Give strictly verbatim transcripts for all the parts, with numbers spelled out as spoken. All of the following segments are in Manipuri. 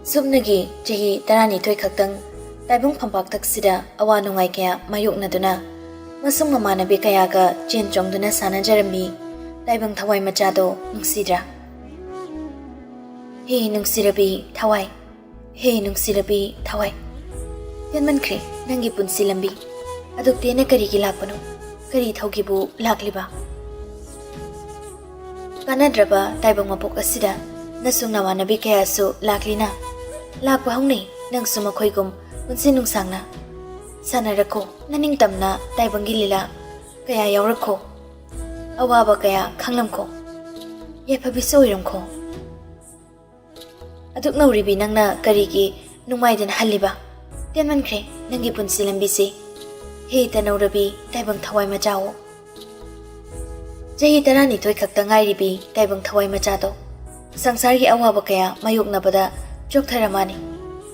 ꯁꯨꯞꯅꯒꯤ ꯆꯍꯤ ꯇꯔꯥꯅꯤꯊꯣꯏ ꯈꯛꯇꯪ ꯇꯥꯏꯕꯪ ꯐꯝꯄꯥꯛꯇꯛꯁꯤꯗ ꯑꯋꯥ ꯅꯨꯡꯉꯥꯏ ꯀꯌꯥ ꯃꯥꯌꯣꯛꯅꯗꯨꯅ, ꯃꯁꯨꯡ ꯃꯃꯥꯟꯅꯕꯤ ꯀꯌꯥꯒ ꯆꯦꯟ ꯆꯣꯡꯗꯨꯅ ꯁꯥꯟꯅꯖꯔꯝꯃꯤ ꯇꯥꯏꯕꯪ ꯊꯋꯥꯏ ꯃꯆꯥꯗꯣ ꯅꯨꯡꯁꯤꯗ꯭ꯔꯥ? ꯍꯦ ꯅꯨꯡꯁꯤꯔꯕꯤ ꯊꯋꯥꯏ, ꯍꯦ ꯅꯨꯡꯁꯤꯔꯕꯤ ꯊꯋꯥꯏ, ꯇꯦꯟꯃꯟꯈ꯭ꯔꯦ ꯅꯪꯒꯤ ꯄꯨꯟꯁꯤ ꯂꯝꯕꯤ꯫ ꯑꯗꯨꯛ ꯇꯦꯟꯅ ꯀꯔꯤꯒꯤ ꯂꯥꯛꯄꯅꯣ? ꯀꯔꯤ ꯊꯧꯒꯤꯕꯨ ꯂꯥꯛꯂꯤꯕ? ꯀꯥꯟꯅꯗ꯭ꯔꯕ ꯇꯥꯏꯕꯪ ꯃꯄꯣꯛ ꯑꯁꯤꯗ ꯅꯁꯨꯡ ꯅꯃꯥꯟꯅꯕꯤ ꯀꯌꯥꯁꯨ ꯂꯥꯛꯂꯤꯅ꯫ ꯂꯥꯛꯄ ꯍꯧꯅꯩ ꯅꯪꯁꯨ ꯃꯈꯣꯏꯒꯨꯝ ꯄꯨꯟꯁꯤ ꯅꯨꯡꯁꯥꯡꯅ ꯁꯥꯟꯅꯔꯛꯈꯣ, ꯅꯅꯤꯡꯇꯝꯅ ꯇꯥꯏꯕꯪꯒꯤ ꯂꯤꯂꯥ ꯀꯌꯥ ꯌꯥꯎꯔꯛꯈꯣ, ꯑꯋꯥꯕ ꯀꯌꯥ ꯈꯪꯂꯝꯈꯣ, ꯌꯥꯏꯐꯕꯤꯁꯨ ꯑꯣꯏꯔꯝꯈꯣ꯫ ꯑꯗꯨꯛ ꯅꯧꯔꯤꯕꯤ ꯅꯪꯅ ꯀꯔꯤꯒꯤ ꯅꯨꯡꯉꯥꯏꯗꯅ ꯍꯜꯂꯤꯕ? ꯇꯦꯟꯃꯟꯈ꯭ꯔꯦ ꯅꯪꯒꯤ ꯄꯨꯟꯁꯤ ꯂꯝꯕꯤꯁꯦ꯫ ꯍꯦ ꯇꯅꯧꯔꯕꯤ ꯇꯥꯏꯕꯪ ꯊꯋꯥꯏ ꯃꯆꯥꯑꯣ꯫ ꯆꯍꯤ ꯇꯔꯥꯅꯤꯊꯣꯏ ꯈꯛꯇ ꯉꯥꯏꯔꯤꯕꯤ ꯇꯥꯏꯕꯪ ꯊꯋꯥꯏ ꯃꯆꯥꯗꯣ ꯁꯪꯁꯥꯔꯒꯤ ꯑꯋꯥꯕ ꯀꯌꯥ ꯃꯥꯌꯣꯛꯅꯕꯗ ꯆꯣꯛꯊꯔ ꯃꯥꯅꯤ꯫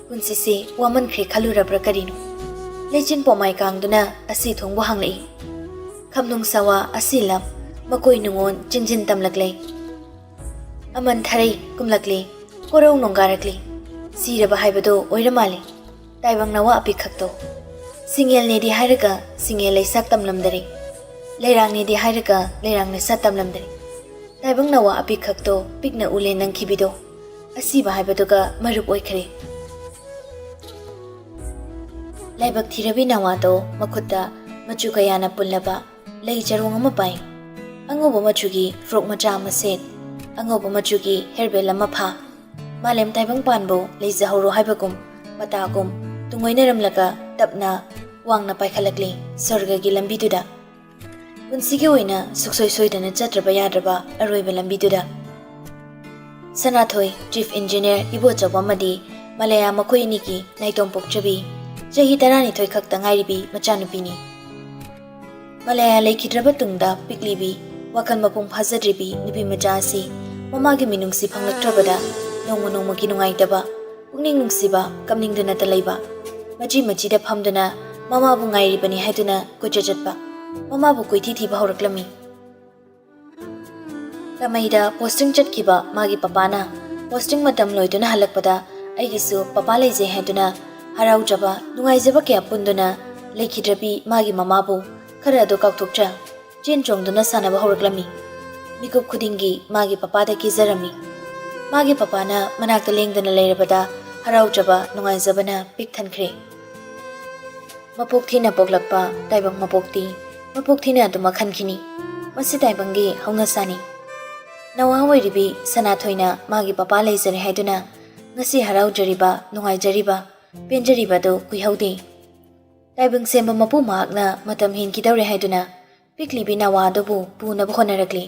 ꯄꯨꯟꯁꯤꯁꯦ ꯋꯥꯃꯟꯈ꯭ꯔꯦ ꯈꯜꯂꯨꯔꯕ꯭ꯔꯥ ꯀꯔꯤꯅꯣ? ꯂꯩꯆꯤꯟ ꯄꯣꯃꯥꯏ ꯀꯥꯡꯗꯨꯅ ꯑꯁꯤ ꯊꯣꯡꯕꯨ ꯍꯥꯡꯂꯛꯏ꯫ ꯈꯝꯅꯨꯡ ꯁꯋꯥ ꯑꯁꯤ ꯂꯝ ꯃꯀꯣꯏ ꯅꯨꯡꯉꯣꯟ ꯆꯤꯡꯖꯤꯟ ꯇꯝꯂꯛꯂꯦ꯫ ꯑꯃꯟ ꯊꯔꯩ ꯀꯨꯝꯂꯛꯂꯤ, ꯀꯣꯔꯧ ꯅꯣꯡꯒꯥꯔꯛꯂꯤ꯫ ꯁꯤꯔꯕ ꯍꯥꯏꯕꯗꯣ ꯑꯣꯏꯔ ꯃꯥꯜꯂꯦ꯫ ꯇꯥꯏꯕꯪ ꯅꯋꯥ ꯑꯄꯤꯛꯈꯛꯇꯣ꯫ ꯁꯤꯡꯉꯦꯜꯅꯦꯗꯤ ꯍꯥꯏꯔꯒ ꯁꯤꯡꯉꯦꯜ ꯂꯩꯁꯥꯛ ꯇꯝꯂꯝꯗꯔꯦ꯫ ꯂꯩꯔꯥꯡꯅꯦꯗꯤ ꯍꯥꯏꯔꯒ ꯂꯩꯔꯥꯡ ꯂꯩꯁꯥꯛ ꯇꯝꯂꯝꯗꯔꯦ꯫ ꯇꯥꯏꯕꯪ ꯅꯋꯥ ꯑꯄꯤꯛꯈꯛꯇꯣ ꯄꯤꯛꯅ ꯎꯂꯦ ꯅꯪꯈꯤꯕꯤꯗꯣ꯫ ꯑꯁꯤꯕ ꯍꯥꯏꯕꯗꯨꯒ ꯃꯔꯨꯞ ꯑꯣꯏꯈ꯭ꯔꯦ꯫ ꯂꯥꯏꯕꯛ ꯊꯤꯔꯕꯤ ꯅꯋꯥꯗꯣ ꯃꯈꯨꯠꯇ ꯃꯆꯨ ꯀꯌꯥꯅ ꯄꯨꯜꯂꯕ ꯂꯩ ꯆꯔꯣꯡ ꯑꯃ ꯄꯥꯏ꯫ ꯑꯉꯧꯕ ꯃꯆꯨꯒꯤ ꯐ꯭ꯔꯣꯛ ꯃꯆꯥ ꯑꯃ ꯁꯦꯠ, ꯑꯉꯧꯕ ꯃꯆꯨꯒꯤ ꯍꯦꯌꯔ ꯕꯦꯜ ꯑꯃ ꯐꯥ꯫ ꯃꯥꯂꯦꯝ ꯇꯥꯏꯕꯪ ꯄꯥꯟꯕꯨ ꯂꯩꯖꯍꯧꯔꯣ ꯍꯥꯏꯕꯒꯨꯝ ꯄꯇꯥꯒꯨꯝ ꯇꯨꯡꯑꯣꯏꯅꯔꯝꯂꯒ ꯇꯞꯅ ꯋꯥꯡꯅ ꯄꯥꯏꯈꯠꯂꯛꯂꯤ ꯁ꯭ꯋꯔꯒꯒꯤ ꯂꯝꯕꯤꯗꯨꯗ꯫ ꯄꯨꯟꯁꯤꯒꯤ ꯑꯣꯏꯅ ꯁꯨꯛꯁꯣꯏ ꯁꯣꯏꯗꯅ ꯆꯠꯇ꯭ꯔꯕ ꯌꯥꯗ꯭ꯔꯕ ꯑꯔꯣꯏꯕ ꯂꯝꯕꯤꯗꯨꯗ꯫ ꯁꯅꯥꯊꯣꯏ, ꯆꯤꯐ ꯏꯟꯖꯤꯅꯤꯌꯔ ꯏꯕꯣꯆꯧꯕ ꯑꯃꯗꯤ ꯃꯂꯌꯥ ꯃꯈꯣꯏ ꯑꯅꯤꯒꯤ ꯅꯥꯏꯇꯣꯝ ꯄꯣꯛꯆꯕꯤ, ꯆꯍꯤ ꯇꯔꯥꯅꯤꯊꯣꯏ ꯈꯛꯇ ꯉꯥꯏꯔꯤꯕꯤ ꯃꯆꯥꯅꯨꯄꯤꯅꯤ꯫ ꯃꯂꯌꯥ ꯂꯩꯈꯤꯗ꯭ꯔꯕ ꯇꯨꯡꯗ ꯄꯤꯛꯂꯤꯕꯤ, ꯋꯥꯈꯜ ꯃꯄꯨꯡ ꯐꯥꯖꯗ꯭ꯔꯤꯕꯤ ꯅꯨꯄꯤ ꯃꯆꯥ ꯑꯁꯤ ꯃꯃꯥꯒꯤ ꯃꯤꯅꯨꯡꯁꯤ ꯐꯪꯂꯛꯇ꯭ꯔꯕꯗ ꯅꯣꯡꯃ ꯅꯣꯡꯃꯒꯤ ꯅꯨꯡꯉꯥꯏꯇꯕ, ꯄꯨꯛꯅꯤꯡ ꯅꯨꯡꯁꯤꯕ ꯀꯝꯅꯤꯡꯗꯅꯇ ꯂꯩꯕ꯫ ꯃꯆꯤ ꯃꯆꯤꯗ ꯐꯝꯗꯨꯅ ꯃꯃꯥꯕꯨ ꯉꯥꯏꯔꯤꯕꯅꯤ ꯍꯥꯏꯗꯨꯅ ꯀꯣꯏꯆꯠ ꯆꯠꯄ꯫ ꯃꯃꯥꯕꯨ ꯀꯣꯏꯊꯤ ꯊꯤꯕ ꯍꯧꯔꯛꯂꯝꯃꯤ꯫ ꯇꯃꯩꯗ ꯄꯣꯁꯇꯤꯡ ꯆꯠꯈꯤꯕ ꯃꯥꯒꯤ ꯄꯄꯥꯅ ꯄꯣꯁꯇꯤꯡ ꯃꯇꯝ ꯂꯣꯏꯗꯨꯅ ꯍꯜꯂꯛꯄꯗ ꯑꯩꯒꯤꯁꯨ ꯄꯄꯥ ꯂꯩꯖꯩ ꯍꯥꯏꯗꯨꯅ ꯍꯔꯥꯎꯖꯕ, ꯅꯨꯡꯉꯥꯏꯖꯕ ꯀꯌꯥ ꯄꯨꯟꯗꯨꯅ ꯂꯩꯈꯤꯗ꯭ꯔꯕꯤ ꯃꯥꯒꯤ ꯃꯃꯥꯕꯨ ꯈꯔ ꯑꯗꯨ ꯀꯥꯎꯊꯣꯛꯆ, ꯆꯦꯟ ꯆꯣꯡꯗꯨꯅ ꯁꯥꯟꯅꯕ ꯍꯧꯔꯛꯂꯝꯃꯤ꯫ ꯃꯤꯀꯨꯞ ꯈꯨꯗꯤꯡꯒꯤ ꯃꯥꯒꯤ ꯄꯄꯥꯗ ꯀꯦꯖꯔꯝꯃꯤ꯫ ꯃꯥꯒꯤ ꯄꯄꯥꯅ ꯃꯅꯥꯛꯇ ꯂꯦꯡꯗꯅ ꯂꯩꯔꯕꯗ ꯍꯔꯥꯎꯖꯕ, ꯅꯨꯡꯉꯥꯏꯖꯕꯅ ꯄꯤꯛ ꯊꯟꯈ꯭ꯔꯦ꯫ ꯃꯄꯣꯛ ꯊꯤꯅ ꯄꯣꯛꯂꯛꯄ ꯇꯥꯏꯕꯪ ꯃꯄꯣꯛꯇꯤ ꯃꯄꯣꯛ ꯊꯤꯅ ꯑꯗꯨꯃꯛ ꯍꯟꯈꯤꯅꯤ꯫ ꯃꯁꯤ ꯇꯥꯏꯕꯪꯒꯤ ꯍꯧꯅꯁꯥꯅꯤ꯫ ꯅꯋꯥ ꯑꯣꯏꯔꯤꯕꯤ ꯁꯅꯥꯊꯣꯏꯅ ꯃꯥꯒꯤ ꯄꯄꯥ ꯂꯩꯖꯔꯦ ꯍꯥꯏꯗꯨꯅ ꯉꯁꯤ ꯍꯔꯥꯎꯖꯔꯤꯕ, ꯅꯨꯡꯉꯥꯏꯖꯔꯤꯕ, ꯄꯦꯟꯖꯔꯤꯕ ꯑꯗꯨ ꯀꯨꯏꯍꯧꯗꯦ꯫ ꯇꯥꯏꯕꯪ ꯁꯦꯝꯕ ꯃꯄꯨ ꯃꯍꯥꯛꯅ ꯃꯇꯝ ꯍꯦꯟꯈꯤꯗꯧꯔꯦ ꯍꯥꯏꯗꯨꯅ ꯄꯤꯛꯂꯤꯕꯤ ꯅꯋꯥ ꯑꯗꯨꯕꯨ ꯄꯨꯅꯕ ꯍꯣꯠꯅꯔꯛꯂꯤ꯫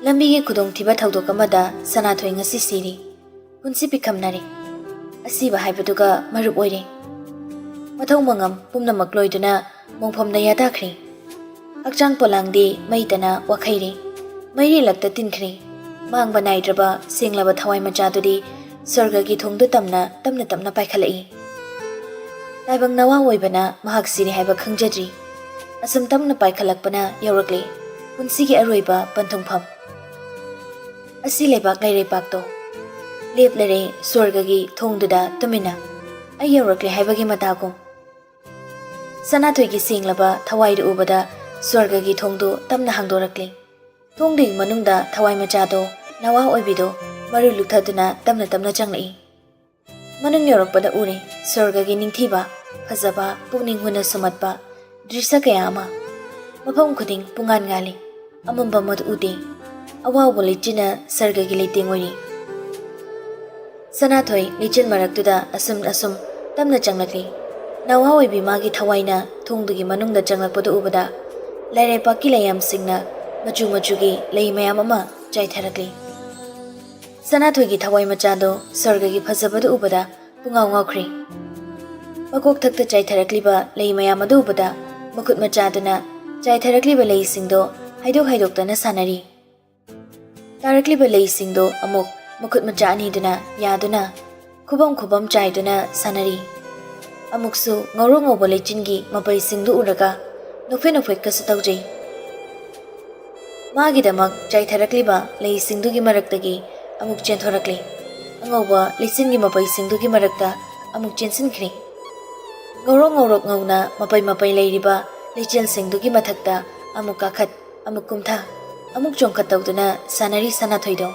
ꯂꯝꯕꯤꯒꯤ ꯈꯨꯗꯣꯡꯊꯤꯕ ꯊꯧꯗꯣꯛ ꯑꯃꯗ ꯁꯅꯥꯊꯣꯏ ꯉꯁꯤ ꯁꯤꯔꯤ꯫ ꯄꯨꯟꯁꯤ ꯄꯤꯈꯝꯅꯔꯦ꯫ ꯑꯁꯤꯕ ꯍꯥꯏꯕꯗꯨꯒ ꯃꯔꯨꯞ ꯑꯣꯏꯔꯦ꯫ ꯃꯊꯧ ꯃꯉꯝ ꯄꯨꯝꯅꯃꯛ ꯂꯣꯏꯗꯨꯅ ꯃꯣꯡꯐꯝꯗ ꯌꯥꯇꯥꯈ꯭ꯔꯦ꯫ ꯍꯛꯆꯥꯡ ꯄꯣꯂꯥꯡꯗꯤ ꯃꯩꯇꯅ ꯋꯥꯈꯩꯔꯦ꯫ ꯃꯩꯔꯤ ꯂꯛꯇ ꯇꯤꯟꯈ꯭ꯔꯦ꯫ ꯃꯥꯡꯕ ꯅꯥꯏꯗ꯭ꯔꯕ ꯁꯦꯡꯂꯕ ꯊꯋꯥꯏ ꯃꯆꯥꯗꯨꯗꯤ ꯁ꯭ꯋꯔꯒꯒꯤ ꯊꯣꯡꯗꯨ ꯇꯝꯅ, ꯇꯞꯅ ꯇꯞꯅ ꯄꯥꯏꯈꯠꯂꯛꯏ꯫ ꯇꯥꯏꯕꯪ ꯅꯋꯥ ꯑꯣꯏꯕꯅ ꯃꯍꯥꯛ ꯁꯤꯔꯦ ꯍꯥꯏꯕ ꯈꯪꯖꯗ꯭ꯔꯤ꯫ ꯑꯁꯨꯝ ꯇꯞꯅ ꯄꯥꯏꯈꯠꯂꯛꯄꯅ ꯌꯧꯔꯛꯂꯦ ꯄꯨꯟꯁꯤꯒꯤ ꯑꯔꯣꯏꯕ ꯄꯟꯊꯨꯡꯐꯝ꯫ ꯑꯁꯤ ꯂꯩꯕꯥꯛ ꯂꯩꯔꯩꯄꯥꯛꯇꯣ꯫ ꯂꯦꯞꯂꯔꯦ ꯁ꯭ꯋꯔꯒꯒꯤ ꯊꯣꯡꯗꯨꯗ ꯇꯨꯃꯤꯟꯅ꯫ ꯑꯩ ꯌꯧꯔꯛꯂꯦ ꯍꯥꯏꯕꯒꯤ ꯃꯇꯥꯒꯨꯝ꯫ ꯁꯅꯥꯊꯣꯏꯒꯤ ꯁꯦꯡꯂꯕ ꯊꯋꯥꯏꯗꯨ ꯎꯕꯗ ꯁ꯭ꯋꯔꯒꯒꯤ ꯊꯣꯡꯗꯨ ꯇꯞꯅ ꯍꯥꯡꯗꯣꯔꯛꯂꯦ꯫ ꯊꯣꯡꯗꯨꯒꯤ ꯃꯅꯨꯡꯗ ꯊꯋꯥꯏ ꯃꯆꯥꯗꯣ, ꯅꯋꯥ ꯑꯣꯏꯕꯤꯗꯣ, ꯃꯔꯨ ꯂꯨꯛꯊꯗꯨꯅ ꯇꯞꯅ ꯇꯞꯅ ꯆꯪꯂꯛꯏ꯫ ꯃꯅꯨꯡ ꯌꯧꯔꯛꯄꯗ ꯎꯔꯦ ꯁ꯭ꯋꯔꯒꯒꯤ ꯅꯤꯡꯊꯤꯕ, ꯐꯖꯕ, ꯄꯨꯛꯅꯤꯡ ꯍꯨꯅ ꯁꯨꯝꯍꯠꯄ ꯗ꯭ꯔꯤꯁ꯭ꯌ ꯀꯌꯥ ꯑꯃ꯫ ꯃꯐꯝ ꯈꯨꯗꯤꯡ ꯄꯨꯡꯉꯥꯟ ꯉꯥꯜꯂꯤ꯫ ꯑꯃꯝꯕ ꯑꯃꯠꯇ ꯎꯗꯦ꯫ ꯑꯋꯥꯎꯕ ꯂꯩꯆꯤꯟꯅ ꯁ꯭ꯋꯔꯒꯒꯤ ꯂꯩꯇꯦꯡ ꯑꯣꯏꯔꯤ꯫ ꯁꯅꯥꯊꯣꯏ ꯂꯩꯆꯤꯟ ꯃꯔꯛꯇꯨꯗ ꯑꯁꯨꯝ ꯑꯁꯨꯝ ꯇꯞꯅ ꯆꯪꯂꯛꯂꯤ꯫ ꯅꯋꯥ ꯑꯣꯏꯕꯤ ꯃꯥꯒꯤ ꯊꯋꯥꯏꯅ ꯊꯣꯡꯗꯨꯒꯤ ꯃꯅꯨꯡꯗ ꯆꯪꯂꯛꯄꯗꯨ ꯎꯕꯗ ꯂꯩꯔꯩꯄꯥꯛꯀꯤ ꯂꯩꯌꯥꯝꯁꯤꯡꯅ ꯃꯆꯨ ꯃꯆꯨꯒꯤ ꯂꯩ ꯃꯌꯥꯝ ꯑꯃ ꯆꯥꯏꯊꯔꯛꯂꯤ꯫ ꯁꯅꯥꯊꯣꯏꯒꯤ ꯊꯋꯥꯏ ꯃꯆꯥꯗꯣ ꯁ꯭ꯋꯔꯒꯒꯤ ꯐꯖꯕꯗꯨ ꯎꯕꯗ ꯄꯨꯡꯉꯥꯎ ꯉꯥꯎꯈ꯭ꯔꯦ꯫ ꯃꯀꯣꯛꯊꯛꯇ ꯆꯥꯏꯊꯔꯛꯂꯤꯕ ꯂꯩ ꯃꯌꯥꯝ ꯑꯗꯨ ꯎꯕꯗ ꯃꯈꯨꯠ ꯃꯆꯥꯗꯨꯅ ꯆꯥꯏꯊꯔꯛꯂꯤꯕ ꯂꯩꯁꯤꯡꯗꯣ ꯍꯥꯏꯗꯣꯛ ꯍꯥꯏꯗꯣꯛꯇꯅ ꯁꯥꯟꯅꯔꯤ꯫ ꯇꯥꯔꯛꯂꯤꯕ ꯂꯩꯁꯤꯡꯗꯣ ꯑꯃꯨꯛ ꯃꯈꯨꯠ ꯃꯆꯥ ꯑꯅꯤꯗꯨꯅ ꯌꯥꯗꯨꯅ ꯈꯨꯕꯝ ꯈꯨꯕꯝ ꯆꯥꯏꯗꯨꯅ ꯁꯥꯟꯅꯔꯤ꯫ ꯑꯃꯨꯛꯁꯨ ꯉꯧꯔꯣꯛ ꯉꯧꯕ ꯂꯩꯆꯤꯟꯒꯤ ꯃꯄꯩꯁꯤꯡꯗꯨ ꯎꯔꯒ ꯅꯣꯛꯐꯦꯠ ꯅꯣꯛꯐꯦꯠꯀꯁꯨ ꯇꯧꯖꯩ꯫ ꯃꯥꯒꯤꯗꯃꯛ ꯆꯥꯏꯊꯔꯛꯂꯤꯕ ꯂꯩꯁꯤꯡꯗꯨꯒꯤ ꯃꯔꯛꯇꯒꯤ ꯑꯃꯨꯛ ꯆꯦꯟꯊꯣꯔꯛꯂꯤ꯫ ꯑꯉꯧꯕ ꯂꯩꯆꯤꯟꯒꯤ ꯃꯄꯩꯁꯤꯡꯗꯨꯒꯤ ꯃꯔꯛꯇ ꯑꯃꯨꯛ ꯆꯦꯟꯁꯤꯟꯈ꯭ꯔꯦ꯫ ꯉꯧꯔꯣꯛ ꯉꯧꯔꯣꯛ ꯉꯧꯅ ꯃꯄꯩ ꯃꯄꯩ ꯂꯩꯔꯤꯕ ꯂꯩꯆꯤꯜꯁꯤꯡꯗꯨꯒꯤ ꯃꯊꯛꯇ ꯑꯃꯨꯛ ꯀꯥꯈꯠ, ꯑꯃꯨꯛ ꯀꯨꯝꯊ, ꯑꯃꯨꯛ ꯆꯣꯡꯈꯠ ꯇꯧꯗꯨꯅ ꯁꯥꯟꯅꯔꯤ ꯁꯅꯥꯊꯣꯏꯗꯣ꯫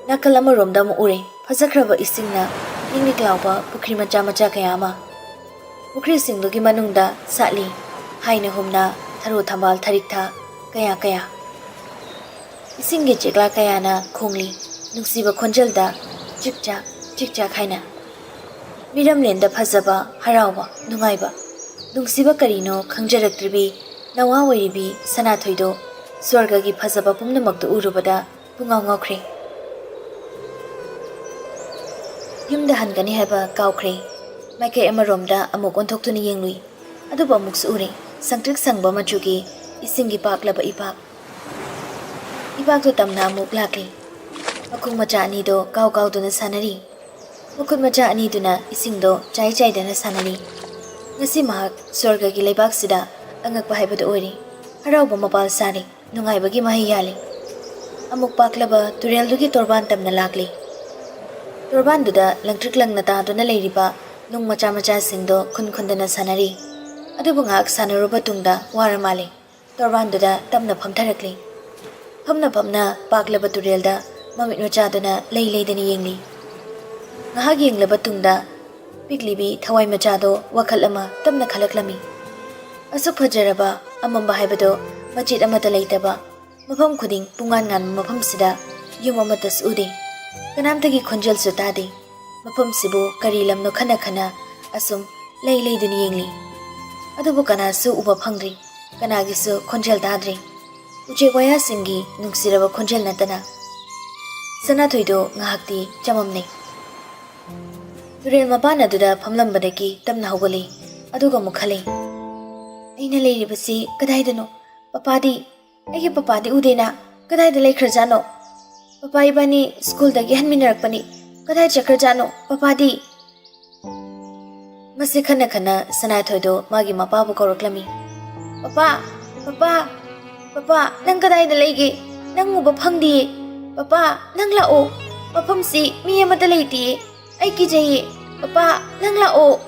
ꯅꯥꯀꯜ ꯑꯃꯔꯣꯝꯗ ꯑꯃꯨꯛ ꯎꯔꯦ, ꯐꯖꯈ꯭ꯔꯕ ꯏꯁꯤꯡꯅ ꯂꯤꯛ ꯂꯤꯛ ꯂꯥꯎꯕ ꯄꯨꯈ꯭ꯔꯤ ꯃꯆꯥ ꯃꯆꯥ ꯀꯌꯥ ꯑꯃ꯫ ꯄꯨꯈ꯭ꯔꯤꯁꯤꯡꯗꯨꯒꯤ ꯃꯅꯨꯡꯗ ꯁꯥꯠꯂꯤ, ꯍꯥꯏꯅ ꯍꯨꯝꯅ ꯊꯔꯣ ꯊꯝꯕꯥꯜ ꯊꯔꯤꯛꯊ ꯀꯌꯥ ꯀꯌꯥ꯫ ꯏꯁꯤꯡꯒꯤ ꯆꯦꯛꯂꯥ ꯀꯌꯥꯅ ꯈꯣꯡꯂꯤ, ꯅꯨꯡꯁꯤꯕ ꯈꯣꯟꯖꯦꯜꯗ ꯆꯤꯛ ꯆꯥꯛ, ꯆꯤꯛ ꯆꯥꯛ ꯍꯥꯏꯅ꯫ ꯃꯤꯔꯝꯂꯦꯟꯗ ꯐꯖꯕ, ꯍꯔꯥꯎꯕ, ꯅꯨꯡꯉꯥꯏꯕ, ꯅꯨꯡꯁꯤꯕ ꯀꯔꯤꯅꯣ ꯈꯪꯖꯔꯛꯇ꯭ꯔꯤꯕꯤ ꯅꯋꯥ ꯑꯣꯏꯔꯤꯕꯤ ꯁꯅꯥꯊꯣꯏꯗꯣ ꯁ꯭ꯋꯔꯒꯒꯤ ꯐꯖꯕ ꯄꯨꯝꯅꯃꯛꯇꯨ ꯎꯔꯨꯕꯗ ꯄꯨꯡꯉꯥꯎ ꯉꯥꯎꯈ꯭ꯔꯦ꯫ ꯌꯨꯝꯗ ꯍꯟꯒꯅꯤ ꯍꯥꯏꯕ ꯀꯥꯎꯈ꯭ꯔꯦ꯫ ꯃꯥꯏꯀꯩ ꯑꯃꯔꯣꯝꯗ ꯑꯃꯨꯛ ꯑꯣꯟꯊꯣꯛꯇꯨꯅ ꯌꯦꯡꯂꯨꯏ꯫ ꯑꯗꯨꯕꯨ ꯑꯃꯨꯛꯁꯨ ꯎꯔꯦ, ꯁꯪꯇ꯭ꯔꯤꯛ ꯁꯪꯕ ꯃꯆꯨꯒꯤ ꯏꯁꯤꯡꯒꯤ ꯄꯥꯛꯂꯕ ꯏꯄꯥꯛ꯫ ꯏꯄꯥꯛꯇꯨ ꯇꯝꯅ ꯑꯃꯨꯛ ꯂꯥꯛꯂꯤ꯫ ꯃꯈꯣꯡ ꯃꯆꯥ ꯑꯅꯤꯗꯣ ꯀꯥꯎ ꯀꯥꯎꯗꯨꯅ ꯁꯥꯟꯅꯔꯤ꯫ ꯃꯈꯨꯠ ꯃꯆꯥ ꯑꯅꯤꯗꯨꯅ ꯏꯁꯤꯡꯗꯣ ꯆꯥꯏ ꯆꯥꯏꯗꯅ ꯁꯥꯟꯅꯔꯤ꯫ ꯉꯁꯤ ꯃꯍꯥꯛ ꯁ꯭ꯋꯔꯒꯒꯤ ꯂꯩꯕꯥꯛꯁꯤꯗ ꯑꯉꯛꯄ ꯍꯥꯏꯕꯗꯨ ꯑꯣꯏꯔꯦ꯫ ꯍꯔꯥꯎꯕ ꯃꯄꯥꯜ ꯁꯥꯔꯦ, ꯅꯨꯡꯉꯥꯏꯕꯒꯤ ꯃꯍꯩ ꯌꯥꯜꯂꯤ꯫ ꯑꯃꯨꯛ ꯄꯥꯛꯂꯕ ꯇꯨꯔꯦꯜꯗꯨꯒꯤ ꯇꯣꯔꯕꯥꯟ ꯇꯝꯅ ꯂꯥꯛꯂꯤ꯫ ꯇꯣꯔꯕꯥꯟꯗꯨꯗ ꯂꯪꯇ꯭ꯔꯤꯛ ꯂꯪꯅ ꯇꯥꯗꯨꯅ ꯂꯩꯔꯤꯕ ꯅꯨꯡ ꯃꯆꯥ ꯃꯆꯥꯁꯤꯡꯗꯣ ꯈꯨꯟ ꯈꯨꯟꯗꯅ ꯁꯥꯟꯅꯔꯤ꯫ ꯑꯗꯨꯕꯨ ꯉꯥꯏꯍꯥꯛ ꯁꯥꯟꯅꯔꯨꯕ ꯇꯨꯡꯗ ꯋꯥꯔ ꯃꯥꯜꯂꯦ꯫ ꯇꯣꯔꯕꯥꯟꯗꯨꯗ ꯇꯞꯅ ꯐꯝꯊꯔꯛꯂꯤ꯫ ꯐꯝꯅ ꯐꯝꯅ ꯄꯥꯛꯂꯕ ꯇꯨꯔꯦꯜꯗ ꯃꯃꯤꯠ ꯃꯆꯥꯗꯨꯅ ꯂꯩ ꯂꯩꯗꯅ ꯌꯦꯡꯂꯤ꯫ ꯉꯥꯏꯍꯥꯛ ꯌꯦꯡꯂꯕ ꯇꯨꯡꯗ ꯄꯤꯛꯂꯤꯕꯤ ꯊꯋꯥꯏ ꯃꯆꯥꯗꯣ ꯋꯥꯈꯜ ꯑꯃ ꯇꯞꯅ ꯈꯜꯂꯛꯂꯝꯃꯤ꯫ ꯑꯁꯨꯛ ꯐꯖꯔꯕ ꯑꯃꯝꯕ ꯍꯥꯏꯕꯗꯣ ꯃꯆꯦꯠ ꯑꯃꯠꯇ ꯂꯩꯇꯕ, ꯃꯐꯝ ꯈꯨꯗꯤꯡ ꯄꯨꯡꯉꯥꯟ ꯉꯥꯟꯕ ꯃꯐꯝꯁꯤꯗ ꯌꯨꯝ ꯑꯃꯠꯇꯁꯨ ꯎꯗꯦ꯫ ꯀꯅꯥꯝꯇꯒꯤ ꯈꯣꯟꯖꯦꯜꯁꯨ ꯇꯥꯗꯦ꯫ ꯃꯐꯝꯁꯤꯕꯨ ꯀꯔꯤ ꯂꯝꯅꯣ ꯈꯟꯅ ꯈꯟꯅ ꯑꯁꯨꯝ ꯂꯩ ꯂꯩꯗꯨꯅ ꯌꯦꯡꯂꯤ꯫ ꯑꯗꯨꯕꯨ ꯀꯅꯥꯁꯨ ꯎꯕ ꯐꯪꯗ꯭ꯔꯤ, ꯀꯅꯥꯒꯤꯁꯨ ꯈꯣꯟꯖꯦꯜ ꯇꯥꯗ꯭ꯔꯤ꯫ ꯎꯆꯦꯛ ꯋꯥꯌꯥꯁꯤꯡꯒꯤ ꯅꯨꯡꯁꯤꯔꯕ ꯈꯣꯟꯖꯦꯜ ꯅꯠꯇꯅ꯫ ꯁꯅꯥꯊꯣꯏꯗꯣ ꯉꯥꯏꯍꯥꯛꯇꯤ ꯆꯃꯝꯅꯩ꯫ ꯇꯨꯔꯦꯜ ꯃꯄꯥꯟ ꯑꯗꯨꯗ ꯐꯝꯂꯝꯕꯗꯒꯤ ꯇꯞꯅ ꯍꯧꯒꯠꯂꯤ꯫ ꯑꯗꯨꯒ ꯑꯃꯨꯛ ꯈꯜꯂꯤ, "ꯑꯩꯅ ꯂꯩꯔꯤꯕꯁꯤ ꯀꯗꯥꯏꯗꯅꯣ? ꯄꯄꯥꯗꯤ? ꯑꯩꯒꯤ ꯄꯄꯥꯗꯤ ꯎꯗꯦꯅ꯫ ꯀꯗꯥꯏꯗ ꯂꯩꯈ꯭ꯔꯖꯥꯠꯅꯣ? ꯄꯄꯥ ꯏꯕꯥꯅꯤ ꯁ꯭ꯀꯨꯜꯗꯒꯤ ꯍꯟꯃꯤꯟꯅꯔꯛꯄꯅꯤ꯫ ꯀꯗꯥꯏ ꯆꯠꯈ꯭ꯔꯖꯥꯠꯅꯣ ꯄꯄꯥꯗꯤ?" ꯃꯁꯤ ꯈꯟꯅ ꯈꯟꯅ ꯁꯅꯥꯊꯣꯏꯗꯣ ꯃꯥꯒꯤ ꯃꯄꯥꯕꯨ ꯀꯧꯔꯛꯂꯝꯃꯤ꯫ "ꯄꯄꯥ, ꯄꯄꯥ, ꯄꯄꯥ, ꯅꯪ ꯀꯗꯥꯏꯗ ꯂꯩꯒꯦ? ꯅꯪ ꯎꯕ ꯐꯪꯗꯤꯌꯦ꯫ ꯄꯄꯥ, ꯅꯪ ꯂꯥꯛꯑꯣ꯫" ꯃꯐꯝꯁꯤ ꯃꯤ ꯑꯃꯠꯇ ꯂꯩꯇꯤꯌꯦ꯫ ꯑꯩ ꯀꯤꯖꯩꯌꯦ꯫ ꯄꯄꯥ, ꯅꯪ ꯂꯥꯛꯑꯣ꯫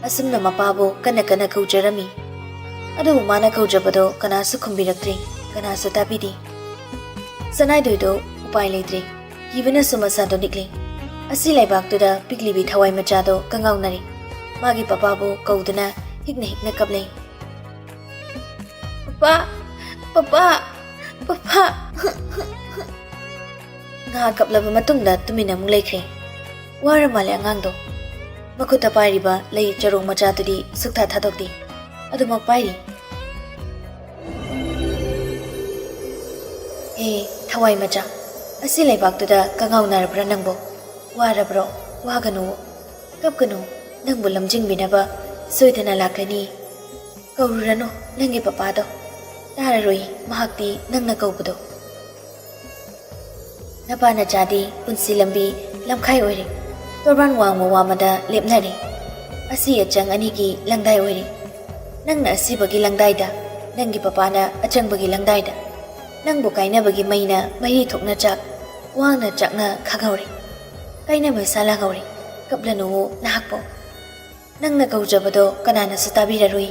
ꯑꯁꯨꯝꯅ ꯃꯄꯥꯕꯨ ꯀꯟꯅ ꯀꯟꯅ ꯀꯧꯖꯔꯝꯃꯤ꯫ ꯑꯗꯨꯕꯨ ꯃꯥꯅ ꯀꯧꯖꯕꯗꯣ ꯀꯅꯥꯁꯨ ꯈꯨꯝꯕꯤꯔꯛꯇ꯭ꯔꯦ, ꯀꯅꯥꯁꯨ ꯇꯥꯕꯤꯗꯦ꯫ ꯁꯅꯥꯏꯗꯣꯏꯗꯣ ꯎꯄꯥꯏ ꯂꯩꯇ꯭ꯔꯦ꯫ ꯀꯤꯕꯅꯁꯨ ꯃꯁꯥꯗꯣ ꯅꯤꯛꯂꯦ꯫ ꯑꯁꯤ ꯂꯩꯕꯥꯛꯇꯨꯗ ꯄꯤꯛꯂꯤꯕꯤ ꯊꯋꯥꯏ ꯃꯆꯥꯗꯣ ꯀꯪꯉꯥꯎꯅꯔꯦ꯫ ꯃꯥꯒꯤ ꯄꯄꯥꯕꯨ ꯀꯧꯗꯨꯅ ꯍꯤꯛꯅ ꯍꯤꯛꯅ ꯀꯞꯂꯦ꯫ "Papa, papa, papa!" ꯉꯥꯏꯍꯥꯛ ꯀꯞꯂꯕ ꯃꯇꯨꯡꯗ ꯇꯨꯃꯤꯟꯅ ꯑꯃꯨꯛ ꯂꯩꯈ꯭ꯔꯦ꯫ ꯋꯥꯔ ꯃꯥꯜꯂꯦ ꯑꯉꯥꯡꯗꯣ꯫ ꯃꯈꯨꯠꯇ ꯄꯥꯏꯔꯤꯕ ꯂꯩ ꯆꯔꯣꯡ ꯃꯆꯥꯗꯨꯗꯤ ꯁꯨꯛꯊꯥ ꯊꯥꯗꯣꯛꯇꯦ꯫ ꯑꯗꯨꯃꯛ ꯄꯥꯏꯔꯤ꯫ "ꯍꯦ, ꯊꯋꯥꯏ ꯃꯆꯥ, ꯑꯁꯤ ꯂꯩꯕꯥꯛꯇꯨꯗ ꯀꯉꯥꯎꯅꯔꯕ꯭ꯔꯥ ꯅꯪꯕꯣ? ꯋꯥꯔꯕ꯭ꯔꯣ? ꯋꯥꯒꯅꯨ, ꯀꯞꯀꯅꯨ, ꯅꯪꯕꯨ ꯂꯝꯖꯤꯡꯕꯤꯅꯕ ꯁꯣꯏꯗꯅ ꯂꯥꯛꯀꯅꯤ꯫ ꯀꯧꯔꯨꯔꯅꯨ ꯅꯪꯒꯤ ꯄꯄꯥꯗꯣ, ꯇꯥꯔꯔꯣꯏ ꯃꯍꯥꯛꯇꯤ ꯅꯪꯅ ꯀꯧꯕꯗꯣ꯫ ꯅꯄꯥ ꯅꯆꯥꯗꯤ ꯄꯨꯟꯁꯤ ꯂꯝꯕꯤ ꯂꯝꯈꯥꯏ ꯑꯣꯏꯔꯦ, ꯇꯣꯔꯕꯥꯟ ꯋꯥꯡꯃ ꯋꯥꯃꯗ ꯂꯦꯞꯅꯔꯦ꯫ ꯑꯁꯤ ꯑꯆꯪ ꯑꯅꯤꯒꯤ ꯂꯪꯗꯥꯏ ꯑꯣꯏꯔꯦ꯫ ꯅꯪꯅ ꯑꯁꯤꯕꯒꯤ ꯂꯪꯗꯥꯏꯗ, ꯅꯪꯒꯤ ꯄꯄꯥꯅ ꯑꯆꯪꯕꯒꯤ ꯂꯪꯗꯥꯏꯗ꯫ ꯅꯪꯕꯨ ꯀꯥꯏꯅꯕꯒꯤ ꯃꯩꯅ ꯃꯩ ꯊꯣꯛꯅ ꯆꯥꯛ, ꯋꯥꯅ ꯆꯥꯛꯅ ꯈꯥꯡꯍꯧꯔꯦ꯫ ꯀꯥꯏꯅꯕ ꯁꯥ ꯂꯥꯡꯍꯧꯔꯦ, ꯀꯞꯂꯅꯨ ꯅꯍꯥꯛꯄꯣ꯫ ꯅꯪꯅ ꯀꯧꯖꯕꯗꯣ ꯀꯅꯥꯅꯁꯨ ꯇꯥꯕꯤꯔꯔꯣꯏ꯫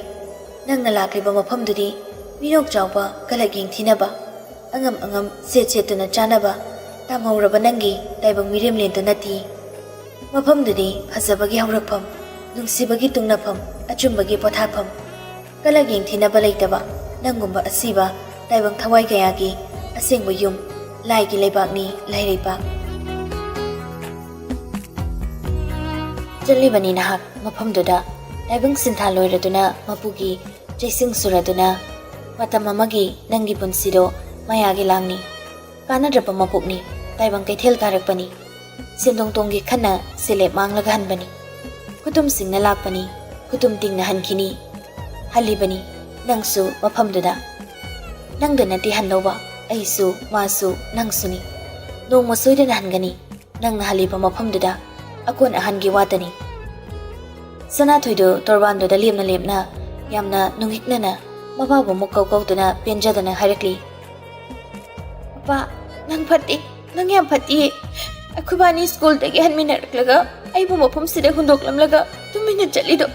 ꯅꯪꯅ ꯂꯥꯛꯂꯤꯕ ꯃꯐꯝꯗꯨꯗꯤ ꯃꯤꯅꯣꯛ ꯆꯥꯎꯕ ꯀꯂꯛ ꯌꯦꯡꯊꯤꯅꯕ, ꯑꯉꯝ ꯑꯉꯝ ꯁꯦꯠ ꯁꯦꯠꯇꯨꯅ ꯆꯥꯅꯕ ꯇꯥꯝꯍꯧꯔꯕ ꯅꯪꯒꯤ ꯇꯥꯏꯕꯪ ꯃꯤꯔꯦꯝꯂꯦꯟꯗꯨ ꯅꯠꯇꯦ꯫ ꯃꯐꯝꯗꯨꯗꯤ ꯐꯖꯕꯒꯤ ꯍꯧꯔꯛꯐꯝ, ꯅꯨꯡꯁꯤꯕꯒꯤ ꯇꯨꯡꯅꯐꯝ, ꯑꯆꯨꯝꯕꯒꯤ ꯄꯣꯊꯥꯐꯝ꯫ ꯀꯂꯛ ꯌꯦꯡꯊꯤꯅꯕ ꯂꯩꯇꯕ ꯅꯪꯒꯨꯝꯕ ꯑꯁꯤꯕ ꯇꯥꯏꯕꯪ ꯊꯋꯥꯏ ꯀꯌꯥꯒꯤ ꯑꯁꯦꯡꯕ ꯌꯨꯝ, ꯂꯥꯏꯒꯤ ꯂꯩꯕꯥꯛꯅꯤ ꯂꯥꯏꯔꯩꯕꯥꯛ꯫ ꯆꯠꯂꯤꯕꯅꯤ ꯅꯍꯥꯛ ꯃꯐꯝꯗꯨꯗ, ꯇꯥꯏꯕꯪ ꯁꯤꯟꯊꯥ ꯂꯣꯏꯔꯗꯨꯅ ꯃꯄꯨꯒꯤ ꯆꯩꯁꯤꯡ ꯁꯨꯔꯗꯨꯅ, ꯃꯇꯝ ꯑꯃꯒꯤ ꯅꯪꯒꯤ ꯄꯨꯟꯁꯤꯗꯣ ꯃꯌꯥꯒꯤ ꯂꯥꯡꯅꯤ, ꯀꯥꯟꯅꯗ꯭ꯔꯕ ꯃꯄꯣꯛꯅꯤ, ꯇꯥꯏꯕꯪ ꯀꯩꯊꯦꯜ ꯀꯥꯔꯛꯄꯅꯤ꯫ ꯁꯦꯟꯗꯣꯡ ꯇꯣꯡꯒꯦ ꯈꯟꯅ ꯁꯦꯂꯦꯞ ꯃꯥꯡꯂꯒ ꯍꯟꯕꯅꯤ꯫ ꯈꯨꯇꯨꯝ ꯁꯤꯡꯅ ꯂꯥꯛꯄꯅꯤ, ꯈꯨꯇꯨꯝ ꯇꯤꯡꯅ ꯍꯟꯈꯤꯅꯤ꯫ ꯍꯜꯂꯤꯕꯅꯤ ꯅꯪꯁꯨ ꯃꯐꯝꯗꯨꯗ꯫ ꯅꯪꯗ ꯅꯠꯇꯦ ꯍꯟꯗꯧꯕ, ꯑꯩꯁꯨ, ꯃꯥꯁꯨ, ꯅꯪꯁꯨꯅꯤ꯫ ꯅꯣꯡꯃ ꯁꯣꯏꯗꯅ ꯍꯟꯒꯅꯤ꯫ ꯅꯪꯅ ꯍꯜꯂꯤꯕ ꯃꯐꯝꯗꯨꯗ ꯑꯀꯣꯟ ꯑꯍꯟꯒꯤ ꯋꯥꯇꯅꯤ꯫ ꯁꯅꯥꯊꯣꯏꯗꯨ ꯇꯣꯔꯕꯥꯟꯗꯨꯗ ꯂꯦꯞꯅ ꯂꯦꯞꯅ ꯌꯥꯝꯅ ꯅꯨꯡꯍꯤꯛꯅꯅ ꯃꯄꯥꯕꯨ ꯑꯃꯨꯛ ꯀꯧ ꯀꯧꯗꯨꯅ ꯄꯦꯟꯖꯗꯅ ꯍꯥꯏꯔꯛꯂꯤ꯫ "ꯄꯄꯥ, ꯅꯪ ꯐꯠꯇꯦ꯫ ꯅꯪ ꯌꯥꯝ ꯐꯠꯇꯤꯌꯦ꯫ ꯑꯩꯈꯣꯏꯕꯥꯅꯤ ꯁ꯭ꯀꯨꯜꯗꯒꯤ ꯍꯟꯃꯤꯟꯅꯔꯛꯂꯒ ꯑꯩꯕꯨ ꯃꯐꯝꯁꯤꯗ ꯍꯨꯟꯗꯣꯛꯂꯝꯂꯒ ꯇꯨꯃꯤꯟꯅ ꯆꯠꯂꯤꯗꯣ꯫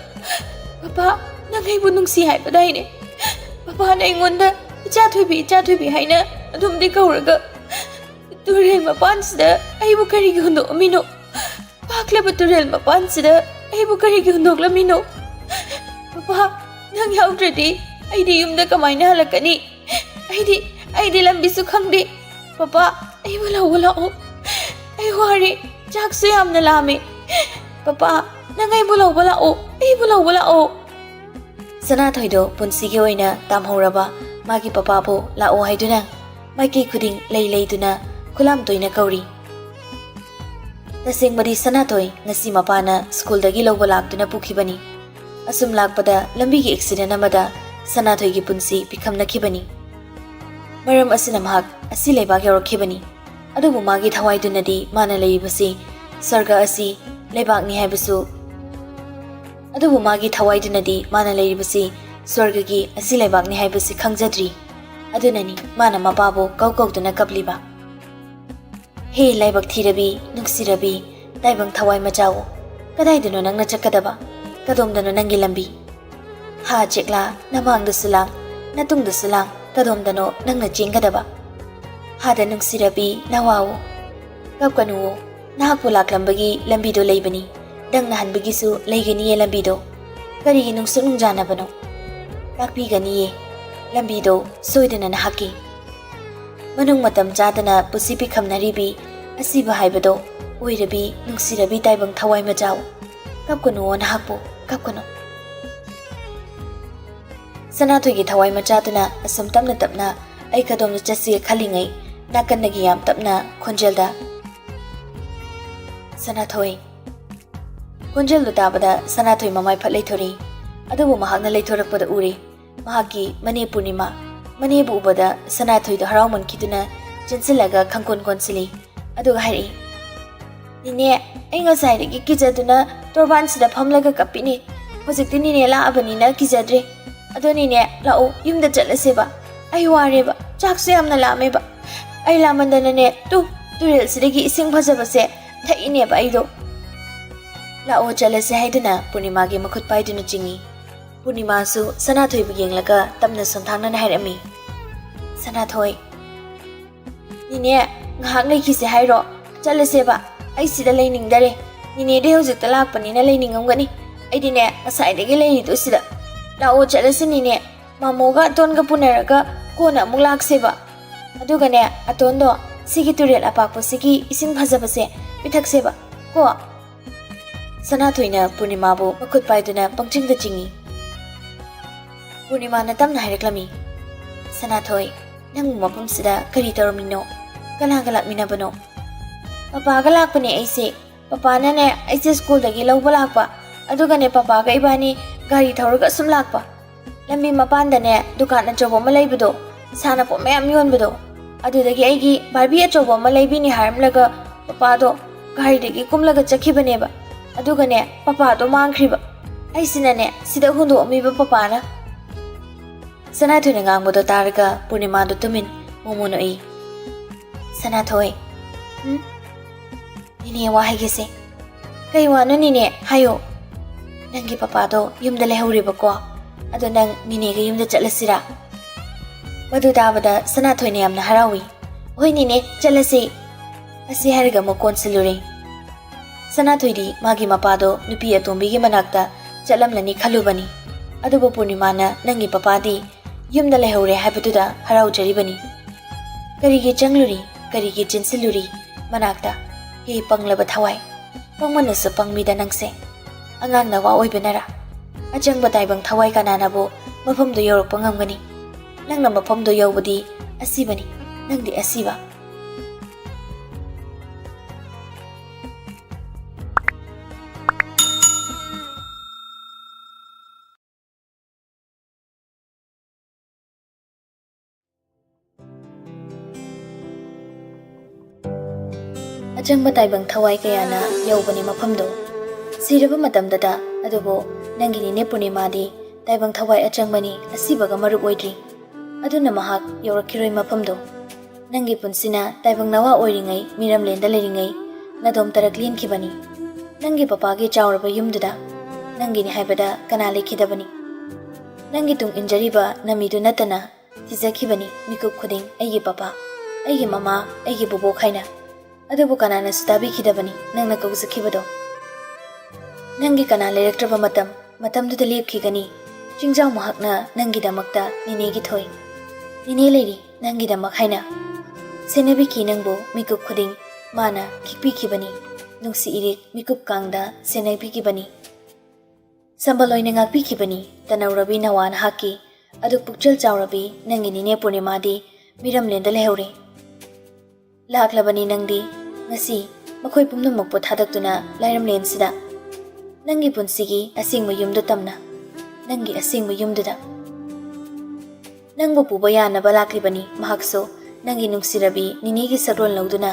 ꯄꯄꯥ, ꯅꯪ ꯑꯩꯕꯨ ꯅꯨꯡꯁꯤ ꯍꯥꯏꯕꯗꯥꯏꯅꯦ? ꯄꯄꯥꯅ ꯑꯩꯉꯣꯟꯗ "ꯏꯆꯥ ꯊꯣꯏꯕꯤ, ꯏꯆꯥ ꯊꯣꯏꯕꯤ" ꯍꯥꯏꯅ ꯑꯗꯨꯝꯗꯤ ꯀꯧꯔꯒ, ꯇꯨꯔꯦꯜ ꯃꯄꯥꯟꯁꯤꯗ ꯑꯩꯕꯨ ꯀꯔꯤꯒꯤ ꯍꯨꯟꯗꯣꯛꯑꯝꯃꯤꯅꯣ? ꯄꯥꯛꯂꯕ ꯇꯨꯔꯦꯜ ꯃꯄꯥꯟꯁꯤꯗ ꯑꯩꯕꯨ ꯀꯔꯤꯒꯤ ꯍꯨꯟꯗꯣꯛꯂꯝꯃꯤꯅꯣ? ꯄꯄꯥ, ꯅꯪ ꯌꯥꯎꯗ꯭ꯔꯗꯤ ꯑꯩꯗꯤ ꯌꯨꯝꯗ ꯀꯃꯥꯏꯅ ꯍꯜꯂꯛꯀꯅꯤ? ꯑꯩꯗꯤ, ꯑꯩꯗꯤ ꯂꯝꯕꯤꯁꯨ ꯈꯪꯗꯦ꯫ ꯄꯄꯥ, ꯑꯩꯕꯨ ꯂꯧꯕ ꯂꯥꯛꯑꯣ꯫ ꯑꯩ ꯋꯥꯔꯦ꯫ ꯆꯥꯛꯁꯨ ꯌꯥꯝꯅ ꯂꯥꯝꯃꯦ꯫ ꯄꯄꯥ, ꯅꯪ ꯑꯩꯕꯨ ꯂꯧꯕ ꯂꯥꯛꯑꯣ꯫ ꯑꯩꯕꯨ ꯂꯧꯕ ꯂꯥꯛꯑꯣ꯫ ꯁꯅꯥꯊꯣꯏꯗꯣ ꯄꯨꯟꯁꯤꯒꯤ ꯑꯣꯏꯅ ꯇꯥꯝꯍꯧꯔꯕ ꯃꯥꯒꯤ ꯄꯄꯥꯕꯨ ꯂꯥꯛꯑꯣ ꯍꯥꯏꯗꯨꯅ ꯃꯥꯏꯀꯩ ꯈꯨꯗꯤꯡ ꯂꯩ ꯂꯩꯗꯨꯅ ꯈꯨꯂꯥꯝ ꯇꯣꯏꯅ ꯀꯧꯔꯤ꯫ ꯇꯁꯦꯡꯕꯗꯤ ꯁꯅꯥꯊꯣꯏ ꯉꯁꯤ ꯃꯄꯥꯅ ꯁ꯭ꯀꯨꯜꯗꯒꯤ ꯂꯧꯕ ꯂꯥꯛꯇꯨꯅ ꯄꯨꯈꯤꯕꯅꯤ꯫ ꯑꯁꯨꯝ ꯂꯥꯛꯄꯗ ꯂꯝꯕꯤꯒꯤ ꯑꯦꯛꯁꯤꯗꯦꯟ ꯑꯃꯗ ꯁꯅꯥꯊꯣꯏꯒꯤ ꯄꯨꯟꯁꯤ ꯄꯤꯈꯝꯅꯈꯤꯕꯅꯤ꯫ ꯃꯔꯝ ꯑꯁꯤꯅ ꯃꯍꯥꯛ ꯑꯁꯤ ꯂꯩꯕꯥꯛ ꯌꯧꯔꯛꯈꯤꯕꯅꯤ꯫ ꯑꯗꯨꯕꯨ ꯃꯥꯒꯤ ꯊꯋꯥꯏꯗꯨꯅꯗꯤ ꯃꯥꯅ ꯂꯩꯔꯤꯕꯁꯤ ꯁ꯭ꯋꯔꯒ ꯑꯁꯤ ꯂꯩꯕꯥꯛꯅꯤ ꯍꯥꯏꯕꯁꯨ, ꯑꯗꯨꯕꯨ ꯃꯥꯒꯤ ꯊꯋꯥꯏꯗꯨꯅꯗꯤ ꯃꯥꯅ ꯂꯩꯔꯤꯕꯁꯤ ꯁ꯭ꯋꯔꯒꯒꯤ ꯑꯁꯤ ꯂꯩꯕꯥꯛꯅꯤ ꯍꯥꯏꯕꯁꯤ ꯈꯪꯖꯗ꯭ꯔꯤ꯫ ꯑꯗꯨꯅꯅꯤ ꯃꯥꯅ ꯃꯄꯥꯕꯨ ꯀꯧ ꯀꯧꯗꯨꯅ ꯀꯞꯂꯤꯕ꯫ ꯍꯦ ꯂꯥꯏꯕꯛ ꯊꯤꯔꯕꯤ, ꯅꯨꯡꯁꯤꯔꯕꯤ, ꯇꯥꯏꯕꯪ ꯊꯋꯥꯏ ꯃꯆꯥꯑꯣ, ꯀꯗꯥꯏꯗꯅꯣ ꯅꯪꯅ ꯆꯠꯀꯗꯕ? ꯀꯗꯣꯝꯗꯅꯣ ꯅꯪꯒꯤ ꯂꯝꯕꯤ? ꯍꯥ ꯆꯦꯛꯂꯥ, ꯅꯃꯥꯡꯗꯁꯨ ꯂꯥꯡ, ꯅꯇꯨꯡꯗꯁꯨ ꯂꯥꯡ, ꯀꯗꯣꯝꯗꯅꯣ ꯅꯪꯅ ꯆꯦꯟꯒꯗꯕ? ꯍꯥꯗ ꯅꯨꯡꯁꯤꯔꯕꯤ, ꯅꯋꯥꯑꯣ, ꯀꯞꯀꯅꯨꯑꯣ, ꯅꯍꯥꯛꯄꯨ ꯂꯥꯛꯂꯝꯕꯒꯤ ꯂꯝꯕꯤꯗꯣ ꯂꯩꯕꯅꯤ, ꯅꯪꯅ ꯍꯟꯕꯒꯤꯁꯨ ꯂꯩꯒꯅꯤꯌꯦ ꯂꯝꯕꯤꯗꯣ꯫ ꯀꯔꯤꯒꯤ ꯅꯨꯡꯁꯨꯛ ꯅꯨꯡꯖꯥꯅꯕꯅꯣ? ꯇꯥꯛꯄꯤꯒꯅꯤꯌꯦ ꯂꯝꯕꯤꯗꯣ ꯁꯣꯏꯗꯅ ꯅꯍꯥꯛꯀꯤ꯫ ꯃꯅꯨꯡ ꯃꯇꯝ ꯆꯥꯗꯅ ꯄꯨꯟꯁꯤ ꯄꯤꯈꯝꯅꯔꯤꯕꯤ ꯑꯁꯤꯕ ꯍꯥꯏꯕꯗꯣ ꯑꯣꯏꯔꯕꯤ ꯅꯨꯡꯁꯤꯔꯕꯤ ꯇꯥꯏꯕꯪ ꯊꯋꯥꯏ ꯃꯆꯥꯑꯣ, ꯀꯞꯀꯅꯨꯑꯣ ꯅꯍꯥꯛꯄꯨ, ꯀꯞꯀꯅꯨ꯫ ꯁꯅꯥꯊꯣꯏꯒꯤ ꯊꯋꯥꯏ ꯃꯆꯥꯗꯨꯅ ꯑꯁꯨꯝ ꯇꯞꯅ ꯇꯞꯅ ꯑꯩ ꯀꯗꯣꯝꯗ ꯆꯠꯁꯤꯒꯦ ꯈꯜꯂꯤꯉꯩ ꯅꯥꯀꯟꯗꯒꯤ ꯌꯥꯝ ꯇꯞꯅ ꯈꯣꯟꯖꯦꯜꯗ, "ꯁꯅꯥꯊꯣꯏ"꯫ ꯈꯣꯟꯖꯦꯜꯗꯨ ꯇꯥꯕꯗ ꯁꯅꯥꯊꯣꯏ ꯃꯃꯥꯏ ꯐꯠ ꯂꯩꯊꯣꯔꯛꯏ꯫ ꯑꯗꯨꯕꯨ ꯃꯍꯥꯛꯅ ꯂꯩꯊꯣꯔꯛꯄꯗ ꯎꯔꯦ ꯃꯍꯥꯛꯀꯤ ꯃꯅꯦ ꯄꯨꯔꯅꯤꯃꯥ꯫ ꯃꯅꯦꯕꯨ ꯎꯕꯗ ꯁꯅꯥꯊꯣꯏꯗꯨ ꯍꯔꯥꯎꯃꯟꯈꯤꯗꯨꯅ ꯆꯦꯟꯁꯤꯜꯂꯒ ꯈꯪꯀꯣꯟ ꯀꯣꯟꯁꯤꯜꯂꯤ꯫ ꯑꯗꯨꯒ ꯍꯥꯏꯔꯛꯏ, "ꯅꯦꯅꯦ, ꯑꯩ ꯉꯁꯥꯏꯗꯒꯤ ꯀꯤꯖꯗꯨꯅ ꯇꯣꯔꯕꯥꯟꯁꯤꯗ ꯐꯝꯂꯒ ꯀꯞꯄꯤꯅꯦ꯫ ꯍꯧꯖꯤꯛꯇꯤ ꯅꯦꯅꯦ ꯂꯥꯛꯑꯕꯅꯤꯅ ꯀꯤꯖꯗ꯭ꯔꯦ꯫ ꯑꯗꯣ ꯅꯦꯅꯦ, ꯂꯥꯛꯑꯣ, ꯌꯨꯝꯗ ꯆꯠꯂꯁꯦꯕ꯫ ꯑꯩ ꯋꯥꯔꯦꯕ, ꯆꯥꯛꯁꯨ ꯌꯥꯝꯅ ꯂꯥꯝꯃꯦꯕ꯫ ꯑꯩ ꯂꯥꯝꯃꯟꯗꯅꯅꯦ, ꯇꯨ, ꯇꯨꯔꯦꯜꯁꯤꯗꯒꯤ ꯏꯁꯤꯡ ꯐꯖꯕꯁꯦ ꯊꯛꯏꯅꯦꯕ ꯑꯩꯗꯣ꯫ "ꯂꯥꯛꯑꯣ, ꯆꯠꯂꯁꯦ" ꯍꯥꯏꯗꯨꯅ ꯄꯨꯔꯅꯤꯃꯥꯒꯤ ꯃꯈꯨꯠ ꯄꯥꯏꯗꯨꯅ ꯆꯤꯡꯏ꯫ ꯄꯨꯔꯅꯤꯃꯥꯁꯨ ꯁꯅꯥꯊꯣꯏꯕꯨ ꯌꯦꯡꯂꯒ ꯇꯞꯅ ꯁꯣꯟꯊꯥꯡꯅꯅ ꯍꯥꯏꯔꯝꯃꯤ꯫ "ꯁꯅꯥꯊꯣꯏ, ꯅꯤꯅꯦ, ꯉꯥꯏꯍꯥꯛ ꯂꯩꯈꯤꯁꯦ ꯍꯥꯏꯔꯣ? ꯆꯠꯂꯁꯦꯕ, ꯑꯩ ꯁꯤꯗ ꯂꯩꯅꯤꯡꯗꯔꯦ꯫ ꯅꯤꯅꯦꯗꯤ ꯍꯧꯖꯤꯛꯇ ꯂꯥꯛꯄꯅꯤꯅ ꯂꯩꯅꯤꯡꯉꯝꯒꯅꯤ꯫ ꯑꯩꯗꯤꯅꯦ, ꯉꯁꯥꯏꯗꯒꯤ ꯂꯩꯔꯤꯗꯣ ꯁꯤꯗ꯫ ꯂꯥꯛꯑꯣ, ꯆꯠꯂꯁꯤ ꯅꯤꯅꯦ꯫ ꯃꯥꯃꯣꯒ ꯑꯇꯣꯟꯒ ꯄꯨꯅꯔꯒ ꯀꯣꯟꯅ ꯑꯃꯨꯛ ꯂꯥꯛꯁꯦꯕ꯫ ꯑꯗꯨꯒꯅꯦ, ꯑꯇꯣꯟꯗꯣ ꯁꯤꯒꯤ ꯇꯨꯔꯦꯜ ꯑꯄꯥꯛꯄꯁꯤꯒꯤ ꯏꯁꯤꯡ ꯐꯖꯕꯁꯦ ꯄꯤꯊꯛꯁꯦꯕ ꯀꯣ꯫" ꯁꯅꯥꯊꯣꯏꯅ ꯄꯨꯔꯅꯤꯃꯥꯕꯨ ꯃꯈꯨꯠ ꯄꯥꯏꯗꯨꯅ ꯄꯪꯆꯤꯡꯗ ꯆꯤꯡꯏ꯫ ꯄꯨꯔꯅꯤꯃꯥꯅ ꯇꯞꯅ ꯍꯥꯏꯔꯛꯂꯝꯃꯤ, "ꯁꯅꯥꯊꯣꯏ, ꯅꯪꯕꯨ ꯃꯐꯝꯁꯤꯗ ꯀꯔꯤ ꯇꯧꯔꯝꯃꯤꯅꯣ? ꯀꯅꯥꯒ ꯂꯥꯛꯃꯤꯟꯅꯕꯅꯣ?" "ꯄꯄꯥꯒ ꯂꯥꯛꯄꯅꯦ ꯑꯩꯁꯦ꯫ ꯄꯄꯥꯅꯅꯦ ꯑꯩꯁꯦ ꯁ꯭ꯀꯨꯜꯗꯒꯤ ꯂꯧꯕ ꯂꯥꯛꯄ꯫ ꯑꯗꯨꯒꯅꯦ, ꯄꯄꯥꯒ ꯏꯕꯥꯅꯤ ꯒꯥꯔꯤ ꯊꯧꯔꯒ ꯁꯨꯝ ꯂꯥꯛꯄ꯫ ꯂꯝꯕꯤ ꯃꯄꯥꯟꯗꯅꯦ ꯗꯨꯀꯥꯟ ꯑꯆꯧꯕ ꯑꯃ ꯂꯩꯕꯗꯣ, ꯁꯥꯟꯅꯄꯣꯠ ꯃꯌꯥꯝ ꯌꯣꯟꯕꯗꯣ, ꯑꯗꯨꯗꯒꯤ ꯑꯩꯒꯤ ꯕꯥꯔꯕꯤ ꯑꯆꯧꯕ ꯑꯃ ꯂꯩꯕꯤꯅꯤ ꯍꯥꯏꯔꯝꯂꯒ ꯄꯄꯥꯗꯣ ꯒꯥꯔꯤꯗꯒꯤ ꯀꯨꯝꯂꯒ ꯆꯠꯈꯤꯕꯅꯦꯕ꯫ ꯑꯗꯨꯒꯅꯦ, ꯄꯄꯥꯗꯣ ꯃꯥꯡꯈ꯭ꯔꯤꯕ꯫ ꯑꯩꯁꯤꯅꯅꯦ ꯁꯤꯗ ꯍꯨꯟꯗꯣꯛꯑꯝꯃꯤꯕ ꯄꯄꯥꯅ꯫" ꯁꯅꯥꯊꯣꯏꯅ ꯉꯥꯡꯕꯗꯣ ꯇꯥꯔꯒ ꯄꯨꯔꯅꯤꯃꯥꯗꯣ ꯇꯨꯃꯤꯟ ꯃꯣꯃꯣ ꯅꯣꯛꯏ꯫ "ꯁꯅꯥꯊꯣꯏ, ꯎꯝ? ꯅꯤꯅꯦ, ꯋꯥ ꯍꯥꯏꯒꯦꯁꯦ꯫" "ꯀꯩ ꯋꯥꯅꯣ ꯅꯤꯅꯦ? ꯍꯥꯏꯌꯣ꯫" "ꯅꯪꯒꯤ ꯄꯄꯥꯗꯣ ꯌꯨꯝꯗ ꯂꯩꯍꯧꯔꯦꯕꯀꯣ꯫ ꯑꯗꯣ ꯅꯪ ꯅꯤꯅꯦꯒ ꯌꯨꯝꯗ ꯆꯠꯂꯁꯤꯔꯥ?" ꯃꯗꯨ ꯇꯥꯕꯗ ꯁꯅꯥꯊꯣꯏꯅ ꯌꯥꯝꯅ ꯍꯔꯥꯎꯏ꯫ "ꯍꯣꯏ ꯅꯤꯅꯦ, ꯆꯠꯂꯁꯤ꯫" ꯑꯁꯤ ꯍꯥꯏꯔꯒ ꯑꯃꯨꯛ ꯀꯣꯟꯁꯤꯜꯂꯨꯔꯦ꯫ ꯁꯅꯥꯊꯣꯏꯗꯤ ꯃꯥꯒꯤ ꯃꯄꯥꯗꯣ ꯅꯨꯄꯤ ꯑꯇꯣꯝꯕꯤꯒꯤ ꯃꯅꯥꯛꯇ ꯆꯠꯂꯝꯂꯅꯤ ꯈꯜꯂꯨꯕꯅꯤ꯫ ꯑꯗꯨꯕꯨ ꯄꯨꯔꯅꯤꯃꯥꯅ ꯅꯪꯒꯤ ꯄꯄꯥꯗꯤ ꯌꯨꯝꯗ ꯂꯩꯍꯧꯔꯦ ꯍꯥꯏꯕꯗꯨꯗ ꯍꯔꯥꯎꯖꯔꯤꯕꯅꯤ꯫ "ꯀꯔꯤꯒꯤ ꯆꯪꯂꯨꯔꯤ? ꯀꯔꯤꯒꯤ ꯆꯦꯟꯁꯤꯜꯂꯨꯔꯤ ꯃꯅꯥꯛꯇ? ꯍꯦ ꯄꯪꯂꯕ ꯊꯋꯥꯏ, ꯄꯪꯃꯟꯅꯁꯨ ꯄꯪꯃꯤꯗ ꯅꯪꯁꯦ꯫ ꯑꯉꯥꯡ ꯅꯋꯥ ꯑꯣꯏꯕꯅꯔꯥ? ꯑꯆꯪꯕ ꯇꯥꯏꯕꯪ ꯊꯋꯥꯏ ꯀꯅꯥꯅꯕꯨ ꯃꯐꯝꯗꯨ ꯌꯧꯔꯛꯄ ꯉꯝꯒꯅꯤ? ꯅꯪꯅ ꯃꯐꯝꯗꯨ ꯌꯧꯕꯗꯤ ꯑꯁꯤꯕꯅꯤ, ꯅꯪꯗꯤ ꯑꯁꯤꯕ꯫" ꯑꯆꯪꯕ ꯇꯥꯏꯕꯪ ꯊꯋꯥꯏ ꯀꯌꯥꯅ ꯌꯧꯕꯅꯤ ꯃꯐꯝꯗꯨ꯫ ꯁꯤꯔꯕ ꯃꯇꯝꯗꯇ, ꯑꯗꯨꯕꯨ ꯅꯪꯒꯤ ꯅꯤꯅꯦ ꯄꯨꯔꯅꯤꯃꯥꯗꯤ ꯇꯥꯏꯕꯪ ꯊꯋꯥꯏ ꯑꯆꯪꯕꯅꯤ, ꯑꯁꯤꯕꯒ ꯃꯔꯨꯞ ꯑꯣꯏꯗ꯭ꯔꯤ꯫ ꯑꯗꯨꯅ ꯃꯍꯥꯛ ꯌꯧꯔꯛꯈꯤꯔꯣꯏ ꯃꯐꯝꯗꯨ꯫ ꯅꯪꯒꯤ ꯄꯨꯟꯁꯤꯅ ꯇꯥꯏꯕꯪ ꯅꯋꯥ ꯑꯣꯏꯔꯤꯉꯩ, ꯃꯤꯔꯝꯂꯦꯟꯗ ꯂꯩꯔꯤꯉꯩ, ꯅꯗꯣꯝ ꯇꯔꯛ ꯂꯦꯟꯈꯤꯕꯅꯤ꯫ ꯅꯪꯒꯤ ꯄꯄꯥꯒꯤ ꯆꯥꯎꯔꯕ ꯌꯨꯝꯗꯨꯗ ꯅꯪꯒꯤꯅꯤ ꯍꯥꯏꯕꯗ ꯀꯅꯥ ꯂꯩꯈꯤꯗꯕꯅꯤ? ꯅꯪꯒꯤ ꯇꯨꯡ ꯏꯟꯖꯔꯤꯕ ꯅꯃꯤꯗꯨ ꯅꯠꯇꯅ ꯊꯤꯖꯈꯤꯕꯅꯤ ꯃꯤꯀꯨꯞ ꯈꯨꯗꯤꯡ ꯑꯩꯒꯤ ꯄꯄꯥ, ꯑꯩꯒꯤ ꯃꯃꯥ, ꯑꯩꯒꯤ ꯕꯣꯕꯣꯛ ꯍꯥꯏꯅ꯫ ꯑꯗꯨꯕꯨ ꯀꯅꯥꯅꯁꯨ ꯇꯥꯕꯤꯈꯤꯗꯕꯅꯤ ꯅꯪꯅ ꯀꯧꯖꯈꯤꯕꯗꯣ꯫ ꯅꯪꯒꯤ ꯀꯅꯥ ꯂꯩꯔꯛꯇ꯭ꯔꯕ ꯃꯇꯝ, ꯃꯇꯝꯗꯨꯗ ꯂꯦꯞꯈꯤꯒꯅꯤ꯫ ꯆꯤꯡꯖꯥꯎ ꯃꯍꯥꯛꯅ ꯅꯪꯒꯤꯗꯃꯛꯇ ꯅꯤꯅꯦꯒꯤ ꯊꯣꯏ, ꯅꯤꯅꯦ ꯂꯩꯔꯤ ꯅꯪꯒꯤꯗꯃꯛ ꯍꯥꯏꯅ꯫ ꯁꯦꯟꯅꯕꯤꯈꯤ ꯅꯪꯕꯨ ꯃꯤꯀꯨꯞ ꯈꯨꯗꯤꯡ ꯃꯥꯅ ꯈꯤꯛꯄꯤꯈꯤꯕꯅꯤ꯫ ꯅꯨꯡꯁꯤ ꯏꯔꯤꯛ ꯃꯤꯀꯨꯞ ꯀꯥꯡꯗ ꯁꯦꯟꯅꯕꯤꯈꯤꯕꯅꯤ꯫ ꯁꯝꯕꯜ ꯑꯣꯏꯅ ꯉꯥꯛꯄꯤꯈꯤꯕꯅꯤ ꯇꯅꯧꯔꯕꯤ ꯅꯋꯥ ꯅꯍꯥꯛꯀꯤ꯫ ꯑꯗꯨ ꯄꯨꯛꯆꯦꯜ ꯆꯥꯎꯔꯕꯤ ꯅꯪꯒꯤ ꯅꯤꯅꯦ ꯄꯨꯔꯅꯤꯃꯥꯗꯤ ꯃꯤꯔꯝꯂꯦꯟꯗ ꯂꯩꯍꯧꯔꯦ꯫ ꯂꯥꯛꯂꯕꯅꯤ ꯅꯪꯗꯤ ꯉꯁꯤ ꯃꯈꯣꯏ ꯄꯨꯝꯅꯃꯛꯄꯨ ꯊꯥꯗꯣꯛꯇꯨꯅ ꯂꯥꯏꯔꯝꯂꯦꯟꯁꯤꯗ꯫ ꯅꯪꯒꯤ ꯄꯨꯟꯁꯤꯒꯤ ꯑꯁꯦꯡꯕ ꯌꯨꯝꯗꯨ ꯇꯝꯅ, ꯅꯪꯒꯤ ꯑꯁꯦꯡꯕ ꯌꯨꯝꯗꯨꯗ꯫ ꯅꯪꯕꯨ ꯄꯨꯕ ꯌꯥꯅꯕ ꯂꯥꯛꯂꯤꯕꯅꯤ ꯃꯍꯥꯛꯁꯨ꯫ ꯅꯪꯒꯤ ꯅꯨꯡꯁꯤꯔꯕꯤ ꯅꯤꯅꯦꯒꯤ ꯁꯛꯂꯣꯟ ꯂꯧꯗꯨꯅ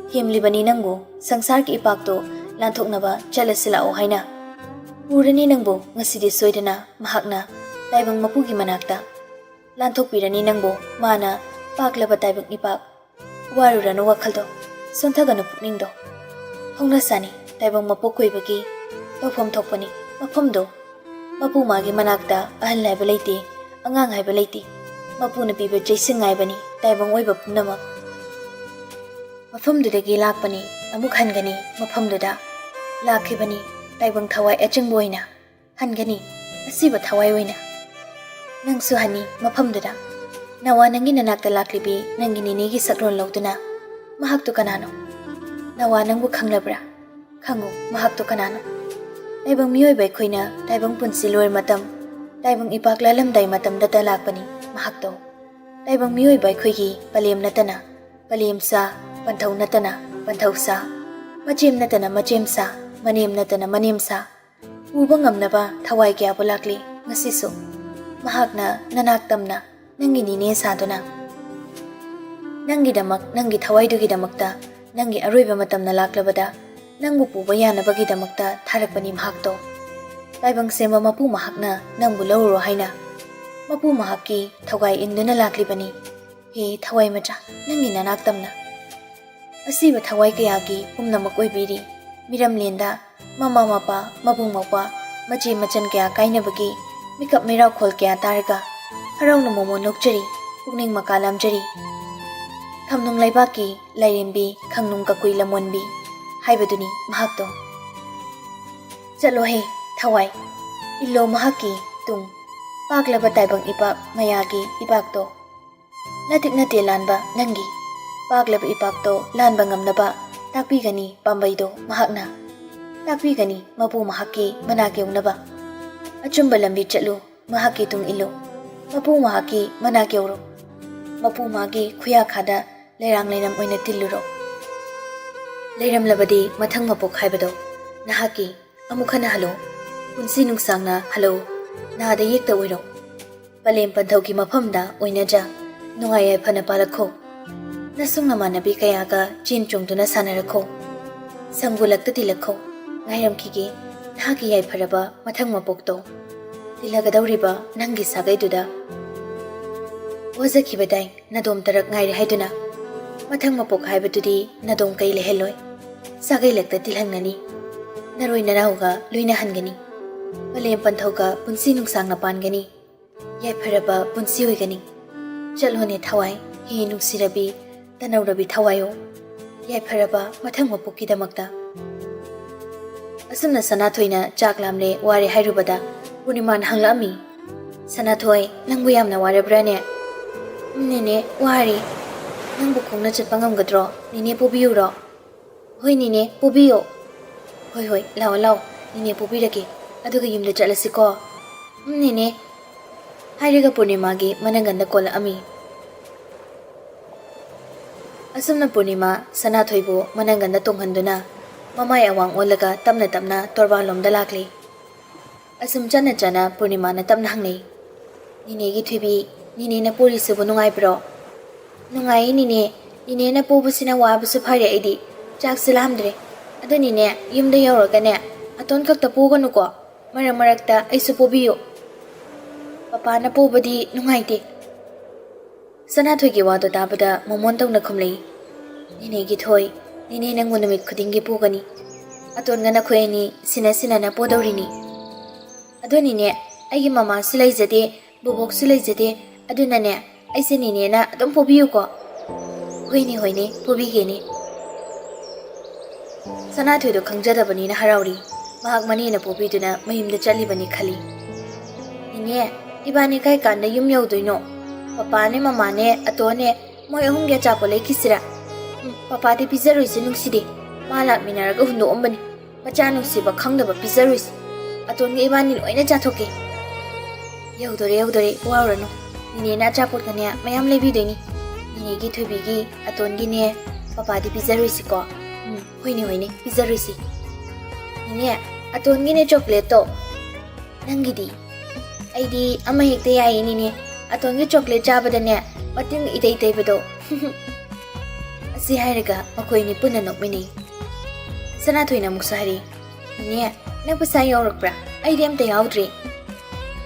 ꯊꯦꯝꯂꯤꯕꯅꯤ ꯅꯪꯕꯨ ꯁꯪꯁꯥꯔꯒꯤ ꯏꯄꯥꯛꯇꯣ ꯂꯥꯟꯊꯣꯛꯅꯕ ꯆꯠꯂꯁꯤ ꯂꯥꯛꯑꯣ ꯍꯥꯏꯅ꯫ ꯄꯨꯔꯅꯤ ꯅꯪꯕꯨ ꯉꯁꯤꯗꯤ ꯁꯣꯏꯗꯅ ꯃꯍꯥꯛꯅ ꯇꯥꯏꯕꯪ ꯃꯄꯨꯒꯤ ꯃꯅꯥꯛꯇ꯫ ꯂꯥꯟꯊꯣꯛꯄꯤꯔꯅꯤ ꯅꯪꯕꯨ ꯃꯥꯅ ꯄꯥꯛꯂꯕ ꯇꯥꯏꯕꯪ ꯏꯄꯥꯛ꯫ ꯋꯥꯔꯨꯔꯅꯨ ꯋꯥꯈꯜꯗꯣ, ꯁꯣꯟꯊꯒꯅꯨ ꯄꯨꯛꯅꯤꯡꯗꯣ꯫ ꯍꯧꯅꯁꯥꯅꯤ ꯇꯥꯏꯕꯪ ꯃꯄꯣꯛ ꯀꯣꯏꯕꯒꯤ ꯇꯧꯐꯝ ꯊꯣꯛꯄꯅꯤ ꯃꯐꯝꯗꯣ꯫ ꯃꯄꯨ ꯃꯥꯒꯤ ꯃꯅꯥꯛꯇ ꯑꯍꯜ ꯍꯥꯏꯕ ꯂꯩꯇꯦ, ꯑꯉꯥꯡ ꯍꯥꯏꯕ ꯂꯩꯇꯦ꯫ ꯃꯄꯨꯅ ꯄꯤꯕ ꯆꯩꯁꯤꯡ ꯉꯥꯏꯕꯅꯤ ꯇꯥꯏꯕꯪ ꯑꯣꯏꯕ ꯄꯨꯝꯅꯃꯛ꯫ ꯃꯐꯝꯗꯨꯗꯒꯤ ꯂꯥꯛꯄꯅꯤ ꯑꯃꯨꯛ ꯍꯟꯒꯅꯤ ꯃꯐꯝꯗꯨꯗ꯫ ꯂꯥꯛꯈꯤꯕꯅꯤ ꯇꯥꯏꯕꯪ ꯊꯋꯥꯏ ꯑꯆꯪꯕ ꯑꯣꯏꯅ꯫ ꯍꯟꯒꯅꯤ ꯑꯁꯤꯕ ꯊꯋꯥꯏ ꯑꯣꯏꯅ꯫ ꯅꯪꯁꯨ ꯍꯟꯅꯤ ꯃꯐꯝꯗꯨꯗ꯫ ꯅꯋꯥ ꯅꯪꯒꯤ ꯅꯅꯥꯛꯇ ꯂꯥꯛꯂꯤꯕꯤ ꯅꯪꯒꯤ ꯅꯤꯅꯦꯒꯤ ꯁꯛꯂꯣꯟ ꯂꯧꯗꯨꯅ꯫ ꯃꯍꯥꯛꯇꯨ ꯀꯅꯥꯅꯣ? ꯅꯋꯥ ꯅꯪꯕꯨ ꯈꯪꯂꯕ꯭ꯔꯥ? ꯈꯪꯉꯨ ꯃꯍꯥꯛꯇꯨ ꯀꯅꯥꯅꯣ? ꯇꯥꯏꯕꯪ ꯃꯤꯑꯣꯏꯕ ꯑꯩꯈꯣꯏꯅ ꯇꯥꯏꯕꯪ ꯄꯨꯟꯁꯤ ꯂꯣꯏꯔ ꯃꯇꯝ, ꯇꯥꯏꯕꯪ ꯏꯄꯥꯛ ꯂꯥꯜꯂꯝꯗꯥꯏ ꯃꯇꯝꯗꯇ ꯂꯥꯛꯄꯅꯤ ꯃꯍꯥꯛꯇꯣ꯫ ꯇꯥꯏꯕꯪ ꯃꯤꯑꯣꯏꯕ ꯑꯩꯈꯣꯏꯒꯤ ꯄꯂꯦꯝ ꯅꯠꯇꯅ ꯄꯂꯦꯝ ꯁꯥ, ꯄꯟꯊꯧ ꯅꯠꯇꯅ ꯄꯟꯊꯧ ꯁꯥ, ꯃꯆꯦꯝ ꯅꯠꯇꯅ ꯃꯆꯦꯝ ꯁꯥ, ꯃꯅꯦꯝ ꯅꯠꯇꯅ ꯃꯅꯦꯝ ꯁꯥ, ꯄꯨꯕ ꯉꯝꯅꯕ ꯊꯋꯥꯏ ꯀꯌꯥꯕꯨ ꯂꯥꯛꯂꯤ ꯉꯁꯤꯁꯨ꯫ ꯃꯍꯥꯛꯅ ꯅꯅꯥꯛ ꯇꯝꯅ ꯅꯪꯒꯤ ꯅꯤꯅꯦ ꯁꯥꯗꯨꯅ꯫ ꯅꯪꯒꯤꯗꯃꯛ, ꯅꯪꯒꯤ ꯊꯋꯥꯏꯗꯨꯒꯤꯗꯃꯛꯇ ꯅꯪꯒꯤ ꯑꯔꯣꯏꯕ ꯃꯇꯝꯅ ꯂꯥꯛꯂꯕꯗ ꯅꯪꯕꯨ ꯄꯨꯕ ꯌꯥꯅꯕꯒꯤꯗꯃꯛꯇ ꯊꯥꯔꯛꯄꯅꯤ ꯃꯍꯥꯛꯇꯣ꯫ ꯇꯥꯏꯕꯪ ꯁꯦꯝꯕ ꯃꯄꯨ ꯃꯍꯥꯛꯅ ꯅꯪꯕꯨ ꯂꯧꯔꯨꯔꯣ ꯍꯥꯏꯅ ꯃꯄꯨ ꯃꯍꯥꯛꯀꯤ ꯊꯧꯒꯥꯏ ꯏꯟꯗꯨꯅ ꯂꯥꯛꯂꯤꯕꯅꯤ꯫ ꯍꯦ ꯊꯋꯥꯏ ꯃꯆꯥ, ꯅꯪꯒꯤ ꯅꯅꯥꯛ ꯇꯝꯅ ꯑꯁꯤꯕ ꯊꯋꯥꯏ ꯀꯌꯥꯒꯤ ꯄꯨꯝꯅꯃꯛ ꯑꯣꯏꯕꯤꯔꯤ꯫ ꯃꯤꯔꯝꯂꯦꯟꯗ ꯃꯃꯥ ꯃꯄꯥ, ꯃꯕꯨꯡ ꯃꯧꯄ꯭ꯋꯥ, ꯃꯆꯦ ꯃꯆꯟ ꯀꯌꯥ ꯀꯥꯏꯅꯕꯒꯤ ꯃꯤꯀꯞ ꯃꯤꯔꯥꯎꯈꯣꯜ ꯀꯌꯥ ꯇꯥꯔꯒ ꯍꯔꯥꯎꯅ ꯃꯣꯃꯣꯟ ꯅꯣꯛꯆꯔꯤ, ꯄꯨꯛꯅꯤꯡ ꯃꯀꯥ ꯂꯥꯝꯖꯔꯤ꯫ ꯈꯝꯅꯨꯡ ꯂꯩꯕꯥꯛꯀꯤ ꯂꯥꯏꯔꯦꯝꯕꯤ, ꯈꯪꯅꯨꯡ ꯀꯀꯨꯏ ꯂꯝꯑꯣꯟꯕꯤ ꯍꯥꯏꯕꯗꯨꯅꯤ ꯃꯍꯥꯛꯇꯣ꯫ ꯆꯠꯂꯣꯍꯦ ꯊꯋꯥꯏ, ꯏꯜꯂꯣ ꯃꯍꯥꯛꯀꯤ ꯇꯨꯡ, ꯄꯥꯛꯂꯕ ꯇꯥꯏꯕꯪ ꯏꯄꯥꯛ ꯃꯌꯥꯒꯤ ꯏꯄꯥꯛꯇꯣ꯫ ꯅꯇꯤꯛ ꯅꯇꯦ ꯂꯥꯟꯕ ꯅꯪꯒꯤ ꯄꯥꯛꯂꯕ ꯏꯄꯥꯛꯇꯣ ꯂꯥꯟꯕ ꯉꯝꯅꯕ ꯇꯥꯛꯄꯤꯒꯅꯤ ꯄꯥꯝꯕꯩꯗꯣ ꯃꯍꯥꯛꯅ꯫ ꯇꯥꯛꯄꯤꯒꯅꯤ ꯃꯄꯨ ꯃꯍꯥꯛꯀꯤ ꯃꯅꯥꯛ ꯌꯧꯅꯕ꯫ ꯑꯆꯨꯝꯕ ꯂꯝꯕꯤ ꯆꯠꯂꯨ, ꯃꯍꯥꯛꯀꯤ ꯇꯨꯡ ꯏꯜꯂꯨ꯫ ꯃꯄꯨ ꯃꯍꯥꯛꯀꯤ ꯃꯅꯥꯛ ꯌꯧꯔꯣ꯫ ꯃꯄꯨ ꯃꯍꯥꯛꯀꯤ ꯈꯨꯌꯥꯈꯥꯗ ꯂꯩꯔꯥꯡ ꯂꯩꯅꯝ ꯑꯣꯏꯅ ꯇꯤꯜꯂꯨꯔꯣ꯫ ꯂꯩꯔꯝꯂꯕꯗꯤ ꯃꯊꯪ ꯃꯄꯣꯛ ꯍꯥꯏꯕꯗꯣ ꯅꯍꯥꯛꯀꯤ ꯑꯃꯨꯛ ꯍꯟꯅ ꯍꯜꯂꯣ꯫ ꯄꯨꯟꯁꯤ ꯅꯨꯡꯁꯥꯡꯅ ꯍꯜꯂꯣ꯫ ꯅꯥꯗ ꯌꯦꯛꯇ ꯑꯣꯏꯔꯣ꯫ ꯄꯂꯦꯝ ꯄꯟꯊꯧꯒꯤ ꯃꯐꯝꯗ ꯑꯣꯏꯅꯖ ꯅꯨꯡꯉꯥꯏ ꯌꯥꯏꯐꯅ ꯄꯥꯜꯂꯛꯈꯣ꯫ ꯅꯁꯨꯡ ꯅꯃꯥꯟꯅꯕꯤ ꯀꯌꯥꯒ ꯆꯦꯟ ꯆꯣꯡꯗꯨꯅ ꯁꯥꯟꯅꯔꯛꯈꯣ꯫ ꯁꯪꯒꯨꯂꯛꯇ ꯇꯤꯜꯂꯛꯈꯣ꯫ ꯉꯥꯏꯔꯝꯈꯤꯒꯦ ꯅꯍꯥꯛꯀꯤ ꯌꯥꯏꯐꯔꯕ ꯃꯊꯪ ꯃꯄꯣꯛꯇꯣ꯫ ꯇꯤꯜꯂꯒꯗꯧꯔꯤꯕ ꯅꯪꯒꯤ ꯁꯥꯒꯩꯗꯨꯗ꯫ ꯋꯥꯖꯈꯤꯕꯗꯥꯏ ꯅꯗꯣꯝ ꯇꯔꯛ ꯉꯥꯏꯔꯦ ꯍꯥꯏꯗꯨꯅ꯫ ꯃꯊꯪ ꯃꯄꯣꯛ ꯍꯥꯏꯕꯗꯨꯗꯤ ꯅꯗꯣꯝ ꯀꯩ ꯂꯩꯍꯜꯂꯣꯏ꯫ ꯁꯥꯒꯩꯂꯛꯇ ꯇꯤꯜꯍꯟꯒꯅꯤ꯫ ꯅꯔꯣꯏ ꯅꯅꯥꯎꯒ ꯂꯣꯏꯅꯍꯟꯒꯅꯤ꯫ ꯄꯂꯦꯝ ꯄꯟꯊꯧꯒ ꯄꯨꯟꯁꯤ ꯅꯨꯡꯁꯥꯡꯅ ꯄꯥꯟꯒꯅꯤ꯫ ꯌꯥꯏꯐꯔꯕ ꯄꯨꯟꯁꯤ ꯑꯣꯏꯒꯅꯤ꯫ ꯆꯠꯂꯣꯅꯦ ꯊꯋꯥꯏ, ꯍꯦ ꯅꯨꯡꯁꯤꯔꯕꯤ, ꯇꯅꯧꯔꯕꯤ ꯊꯋꯥꯏꯌꯣ꯫ ꯌꯥꯏꯐꯔꯕ ꯃꯊꯪ ꯃꯄꯣꯛꯀꯤꯗꯃꯛꯇ꯫ ꯑꯁꯨꯝꯅ ꯁꯅꯥꯊꯣꯏꯅ ꯆꯥꯛ ꯂꯥꯝꯂꯦ, ꯋꯥꯔꯦ ꯍꯥꯏꯔꯨꯕꯗ ꯄꯨꯔꯅꯤꯃꯥꯅ ꯍꯪꯂꯛꯑꯝꯃꯤ, "ꯁꯅꯥꯊꯣꯏ, ꯅꯪꯕꯨ ꯌꯥꯝꯅ ꯋꯥꯔꯕ꯭ꯔꯥꯅꯦ?" "ꯎꯝ, ꯅꯦꯅꯦ, ꯋꯥꯔꯦ꯫ ꯅꯪꯕꯨ ꯈꯣꯡꯅ ꯆꯠꯄ ꯉꯝꯒꯗ꯭ꯔꯣ? ꯅꯦꯅꯦ ꯄꯨꯕꯤꯌꯨꯔꯣ?" "ꯍꯣꯏ ꯅꯦꯅꯦ, ꯄꯨꯕꯤꯌꯣ꯫" "ꯍꯣꯏ, ꯍꯣꯏ, ꯂꯥꯛꯑꯣ, ꯂꯥꯛꯑꯣ, ꯅꯦꯅꯦ ꯄꯨꯕꯤꯔꯒꯦ꯫ ꯑꯗꯨꯒ ꯌꯨꯝꯗ ꯆꯠꯂꯁꯤꯀꯣ?" "ꯎꯝ, ꯅꯦꯅꯦ," ꯍꯥꯏꯔꯒ ꯄꯨꯔꯅꯤꯃꯥꯒꯤ ꯃꯅꯪꯒꯟꯗ ꯀꯣꯜꯂꯛꯑꯝꯃꯤ꯫ ꯑꯁꯨꯝꯅ ꯄꯨꯔꯅꯤꯃꯥ ꯁꯅꯥꯊꯣꯏꯕꯨ ꯃꯅꯪꯒꯟꯗ ꯇꯣꯡꯍꯟꯗꯨꯅ ꯃꯃꯥꯏ ꯑꯋꯥꯡ ꯑꯣꯜꯂꯒ ꯇꯞꯅ ꯇꯞꯅ ꯇꯣꯔꯕꯥꯟꯂꯣꯝꯗ ꯂꯥꯛꯂꯤ꯫ ꯑꯁꯨꯝ ꯆꯠꯅ ꯆꯠꯅ ꯄꯨꯔꯅꯤꯃꯥꯅ ꯇꯞꯅ ꯍꯪꯅꯩ, "ꯅꯦꯅꯦꯒꯤ ꯊꯣꯏꯕꯤ, ꯅꯦꯅꯦꯅ ꯄꯣꯔꯤꯁꯤꯕꯨ ꯅꯨꯡꯉꯥꯏꯕ꯭ꯔꯣ?" "ꯅꯨꯡꯉꯥꯏꯌꯦ ꯅꯦꯅꯦ, ꯅꯦꯅꯦꯅ ꯄꯣꯕꯁꯤꯅ ꯋꯥꯕꯁꯨ ꯐꯔꯦ, ꯑꯩꯗꯤ ꯆꯥꯛꯁꯨ ꯂꯥꯝꯗ꯭ꯔꯦ꯫ ꯑꯗꯨ ꯅꯦꯅꯦ, ꯌꯨꯝꯗ ꯌꯧꯔꯒꯅꯦ ꯑꯇꯣꯟ ꯈꯛꯇ ꯄꯣꯒꯅꯨꯀꯣ, ꯃꯔꯛ ꯃꯔꯛꯇ ꯑꯩꯁꯨ ꯄꯣꯕꯤꯌꯨ꯫ ꯄꯄꯥꯅ ꯄꯣꯕꯗꯤ ꯅꯨꯡꯉꯥꯏꯇꯦ꯫" ꯁꯅꯥꯊꯣꯏꯒꯤ ꯋꯥꯗꯣ ꯇꯥꯕꯗ ꯃꯣꯃꯣꯟ ꯇꯧꯅ ꯈꯨꯝꯂꯛꯏ꯫ "ꯅꯦꯅꯦꯒꯤ ꯊꯣꯏ, ꯅꯦꯅꯦ ꯅꯪꯕꯨ ꯅꯨꯃꯤꯠ ꯈꯨꯗꯤꯡꯒꯤ ꯄꯨꯒꯅꯤ꯫ ꯑꯇꯣꯟꯒ ꯅꯈꯣꯏ ꯑꯅꯤ ꯁꯤꯟꯅ ꯁꯤꯟꯅꯅ ꯄꯨꯗꯧꯔꯤꯅꯤ꯫ ꯑꯗꯨꯅꯤꯅꯦ, ꯑꯩꯒꯤ ꯃꯃꯥꯁꯨ ꯂꯩꯖꯗꯦ, ꯕꯣꯕꯣꯛꯁꯨ ꯂꯩꯖꯗꯦ, ꯑꯗꯨꯅꯅꯦ ꯑꯩꯁꯦ ꯅꯦꯅꯦꯅ ꯑꯗꯨꯝ ꯄꯨꯕꯤꯌꯨꯀꯣ꯫" "ꯍꯣꯏꯅꯦ, ꯍꯣꯏꯅꯦ, ꯄꯨꯕꯤꯒꯦꯅꯦ꯫" ꯁꯅꯥꯊꯣꯏꯗꯣ ꯈꯪꯖꯗꯕꯅꯤꯅ ꯍꯔꯥꯎꯔꯤ꯫ ꯃꯍꯥꯛ ꯃꯅꯦꯅ ꯄꯨꯕꯤꯗꯨꯅ ꯃꯌꯨꯝꯗ ꯆꯠꯂꯤꯕꯅꯤ ꯈꯜꯂꯤ꯫ "ꯅꯦꯅꯦ, ꯏꯕꯥꯅꯤ ꯀꯥꯏ ꯀꯥꯟꯗ ꯌꯨꯝ ꯌꯧꯗꯣꯏꯅꯣ? ꯄꯄꯥꯅꯦ, ꯃꯃꯥꯅꯦ, ꯑꯇꯣꯟꯅꯦ, ꯃꯣꯏ ꯑꯍꯨꯝꯒꯤ ꯑꯆꯥꯄꯣꯠ ꯂꯩꯈꯤꯁꯤꯔꯥ?" "ꯎꯝ, ꯄꯄꯥꯗꯤ ꯄꯤꯖꯔꯣꯏꯁꯦ ꯅꯨꯡꯁꯤꯗꯦ꯫ ꯃꯥ ꯂꯥꯛꯃꯤꯟꯅꯔꯒ ꯍꯨꯟꯗꯣꯛꯑꯝꯕꯅꯤ꯫ ꯃꯆꯥ ꯅꯨꯡꯁꯤꯕ ꯈꯪꯗꯕ ꯄꯤꯖꯔꯣꯏꯁꯦ꯫ ꯑꯇꯣꯟꯒ ꯏꯕꯥꯅꯤ ꯂꯣꯏꯅ ꯆꯥꯊꯣꯛꯀꯦ꯫" "ꯌꯧꯗꯣꯔꯦ, ꯌꯧꯗꯣꯔꯦ, ꯋꯥꯔꯨꯔꯅꯨ꯫ ꯅꯦꯅꯦꯅ ꯑꯆꯥꯄꯣꯠꯀꯅꯦ ꯃꯌꯥꯝ ꯂꯩꯕꯤꯗꯣꯏꯅꯤ꯫ ꯅꯦꯅꯦꯒꯤ, ꯊꯣꯏꯕꯤꯒꯤ, ꯑꯇꯣꯟꯒꯤꯅꯦ, ꯄꯄꯥꯗꯤ ꯄꯤꯖꯔꯣꯏꯁꯤꯀꯣ꯫" "ꯎꯝ, ꯍꯣꯏꯅꯦ, ꯍꯣꯏꯅꯦ, ꯄꯤꯖꯔꯣꯏꯁꯤ꯫ ꯅꯦꯅꯦ, ꯑꯇꯣꯟꯒꯤꯅꯦ ꯆꯣꯀ꯭ꯂꯦꯠꯇꯣ꯫ ꯅꯪꯒꯤꯗꯤ?" "ꯑꯩꯗꯤ ꯑꯃ ꯍꯦꯛꯇ ꯌꯥꯏꯌꯦ ꯅꯦꯅꯦ꯫ ꯑꯇꯣꯟꯒꯤ ꯆꯣꯀ꯭ꯂꯦꯠ ꯆꯥꯕꯗꯅꯦ ꯃꯇꯤꯟ ꯏꯇꯩ ꯇꯩꯕꯗꯣ꯫" ꯑꯁꯤ ꯍꯥꯏꯔꯒ ꯃꯈꯣꯏ ꯑꯅꯤ ꯄꯨꯟꯅ ꯅꯣꯛꯃꯤꯟꯅꯩ꯫ ꯁꯅꯥꯊꯣꯏꯅ ꯑꯃꯨꯛꯁꯨ ꯍꯥꯏꯔꯤ, "ꯅꯦꯅꯦ, ꯅꯪ ꯄꯩꯁꯥ ꯌꯥꯎꯔꯛꯄ꯭ꯔꯥ? ꯑꯩꯗꯤ ꯑꯝꯇ ꯌꯥꯎꯗ꯭ꯔꯦ꯫"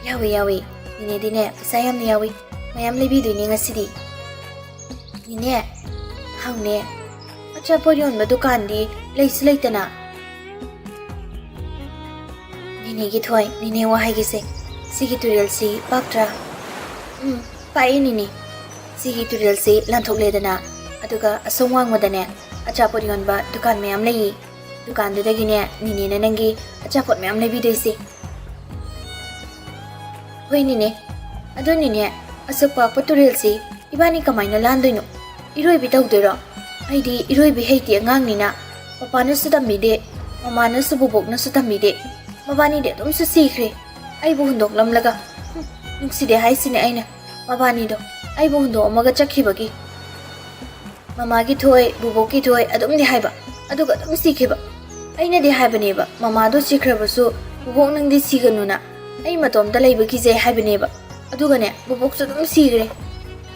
"ꯌꯥꯎꯏ, ꯌꯥꯎꯏ꯫ ꯅꯦꯅꯦꯗꯤꯅꯦ ꯄꯩꯁꯥ ꯌꯥꯝꯅ ꯌꯥꯎꯏ꯫ ꯃꯌꯥꯝ ꯂꯩꯕꯤꯗꯣꯏꯅꯦ ꯉꯁꯤꯗꯤ꯫" "ꯅꯦꯅꯦ, ꯍꯪꯅꯦ, ꯑꯆꯥꯄꯣꯠ ꯌꯣꯟꯕ ꯗꯨꯀꯥꯟꯗꯤ ꯂꯩꯁꯨ ꯂꯩꯇꯅ꯫" "ꯅꯦꯅꯦꯒꯤ ꯊꯣꯏ, ꯅꯦꯅꯦ ꯋꯥ ꯍꯥꯏꯒꯦꯁꯦ꯫ ꯁꯤꯒꯤ ꯇꯨꯔꯦꯜꯁꯤ ꯄꯥꯛꯇ꯭ꯔꯥ?" "ꯎꯝ, ꯄꯥꯛꯏ ꯅꯦꯅꯦ꯫ ꯁꯤꯒꯤ ꯇꯨꯔꯦꯜꯁꯤ ꯂꯥꯟꯊꯣꯛꯂꯦꯗꯅ, ꯑꯗꯨꯒ ꯑꯁꯣꯝ ꯋꯥꯡꯃꯗꯅꯦ ꯑꯆꯥꯄꯣꯠ ꯌꯣꯟꯕ ꯗꯨꯀꯥꯟ ꯃꯌꯥꯝ ꯂꯩꯌꯦ꯫ ꯗꯨꯀꯥꯟꯗꯨꯗꯒꯤꯅꯦ ꯅꯦꯅꯦꯅ ꯅꯪꯒꯤ ꯑꯆꯥꯄꯣꯠ ꯃꯌꯥꯝ ꯂꯩꯕꯤꯗꯣꯏꯁꯦ꯫" "ꯍꯣꯏ ꯅꯦꯅꯦ꯫ ꯑꯗꯣ ꯅꯦꯅꯦ, ꯑꯁꯨꯛ ꯄꯥꯛꯄ ꯇꯨꯔꯦꯜꯁꯤ ꯏꯕꯥꯅꯤ ꯀꯃꯥꯏꯅ ꯂꯥꯟꯗꯣꯏꯅꯣ? ꯏꯔꯣꯏꯕꯤ ꯇꯧꯗꯣꯏꯔꯣ? ꯑꯩꯗꯤ ꯏꯔꯣꯏꯕꯤ ꯍꯩꯇꯦ ꯑꯉꯥꯡꯅꯤꯅ꯫ ꯄꯄꯥꯅꯁꯨ ꯇꯝꯕꯤꯗꯦ, ꯃꯃꯥꯅꯁꯨ ꯕꯣꯕꯣꯛꯅꯁꯨ ꯇꯝꯕꯤꯗꯦ꯫ ꯃꯕꯥꯅꯤꯗꯤ ꯑꯗꯨꯝꯁꯨ ꯁꯤꯈ꯭ꯔꯦ꯫ ꯑꯩꯕꯨ ꯍꯨꯟꯗꯣꯛꯂꯝꯂꯒ꯫ ꯍꯨꯝ, ꯅꯨꯡꯁꯤꯗꯦ ꯍꯥꯏꯁꯤꯅꯦ ꯑꯩꯅ꯫ ꯃꯕꯥꯅꯤꯗꯣ ꯑꯩꯕꯨ ꯍꯨꯟꯗꯣꯛꯑꯝꯃꯒ ꯆꯠꯈꯤꯕꯒꯤ꯫ ꯃꯃꯥꯒꯤ ꯊꯣꯏ, ꯕꯣꯕꯣꯛꯀꯤ ꯊꯣꯏ ꯑꯗꯨꯝꯗꯤ ꯍꯥꯏꯕ, ꯑꯗꯨꯒ ꯑꯗꯨꯝ ꯁꯤꯈꯤꯕ꯫ ꯑꯩꯅꯗꯤ ꯍꯥꯏꯕꯅꯦꯕ, ꯃꯃꯥꯗꯣ ꯁꯤꯈ꯭ꯔꯕꯁꯨ ꯕꯣꯕꯣꯛ ꯅꯪꯗꯤ ꯁꯤꯒꯅꯨꯅ꯫ ꯑꯩ ꯃꯇꯣꯝꯇ ꯂꯩꯕ ꯀꯤꯖꯩ ꯍꯥꯏꯕꯅꯦꯕ꯫ ꯑꯗꯨꯒꯅꯦ, ꯕꯣꯕꯣꯛꯁꯨ ꯑꯗꯨꯝ ꯁꯤꯈ꯭ꯔꯦ꯫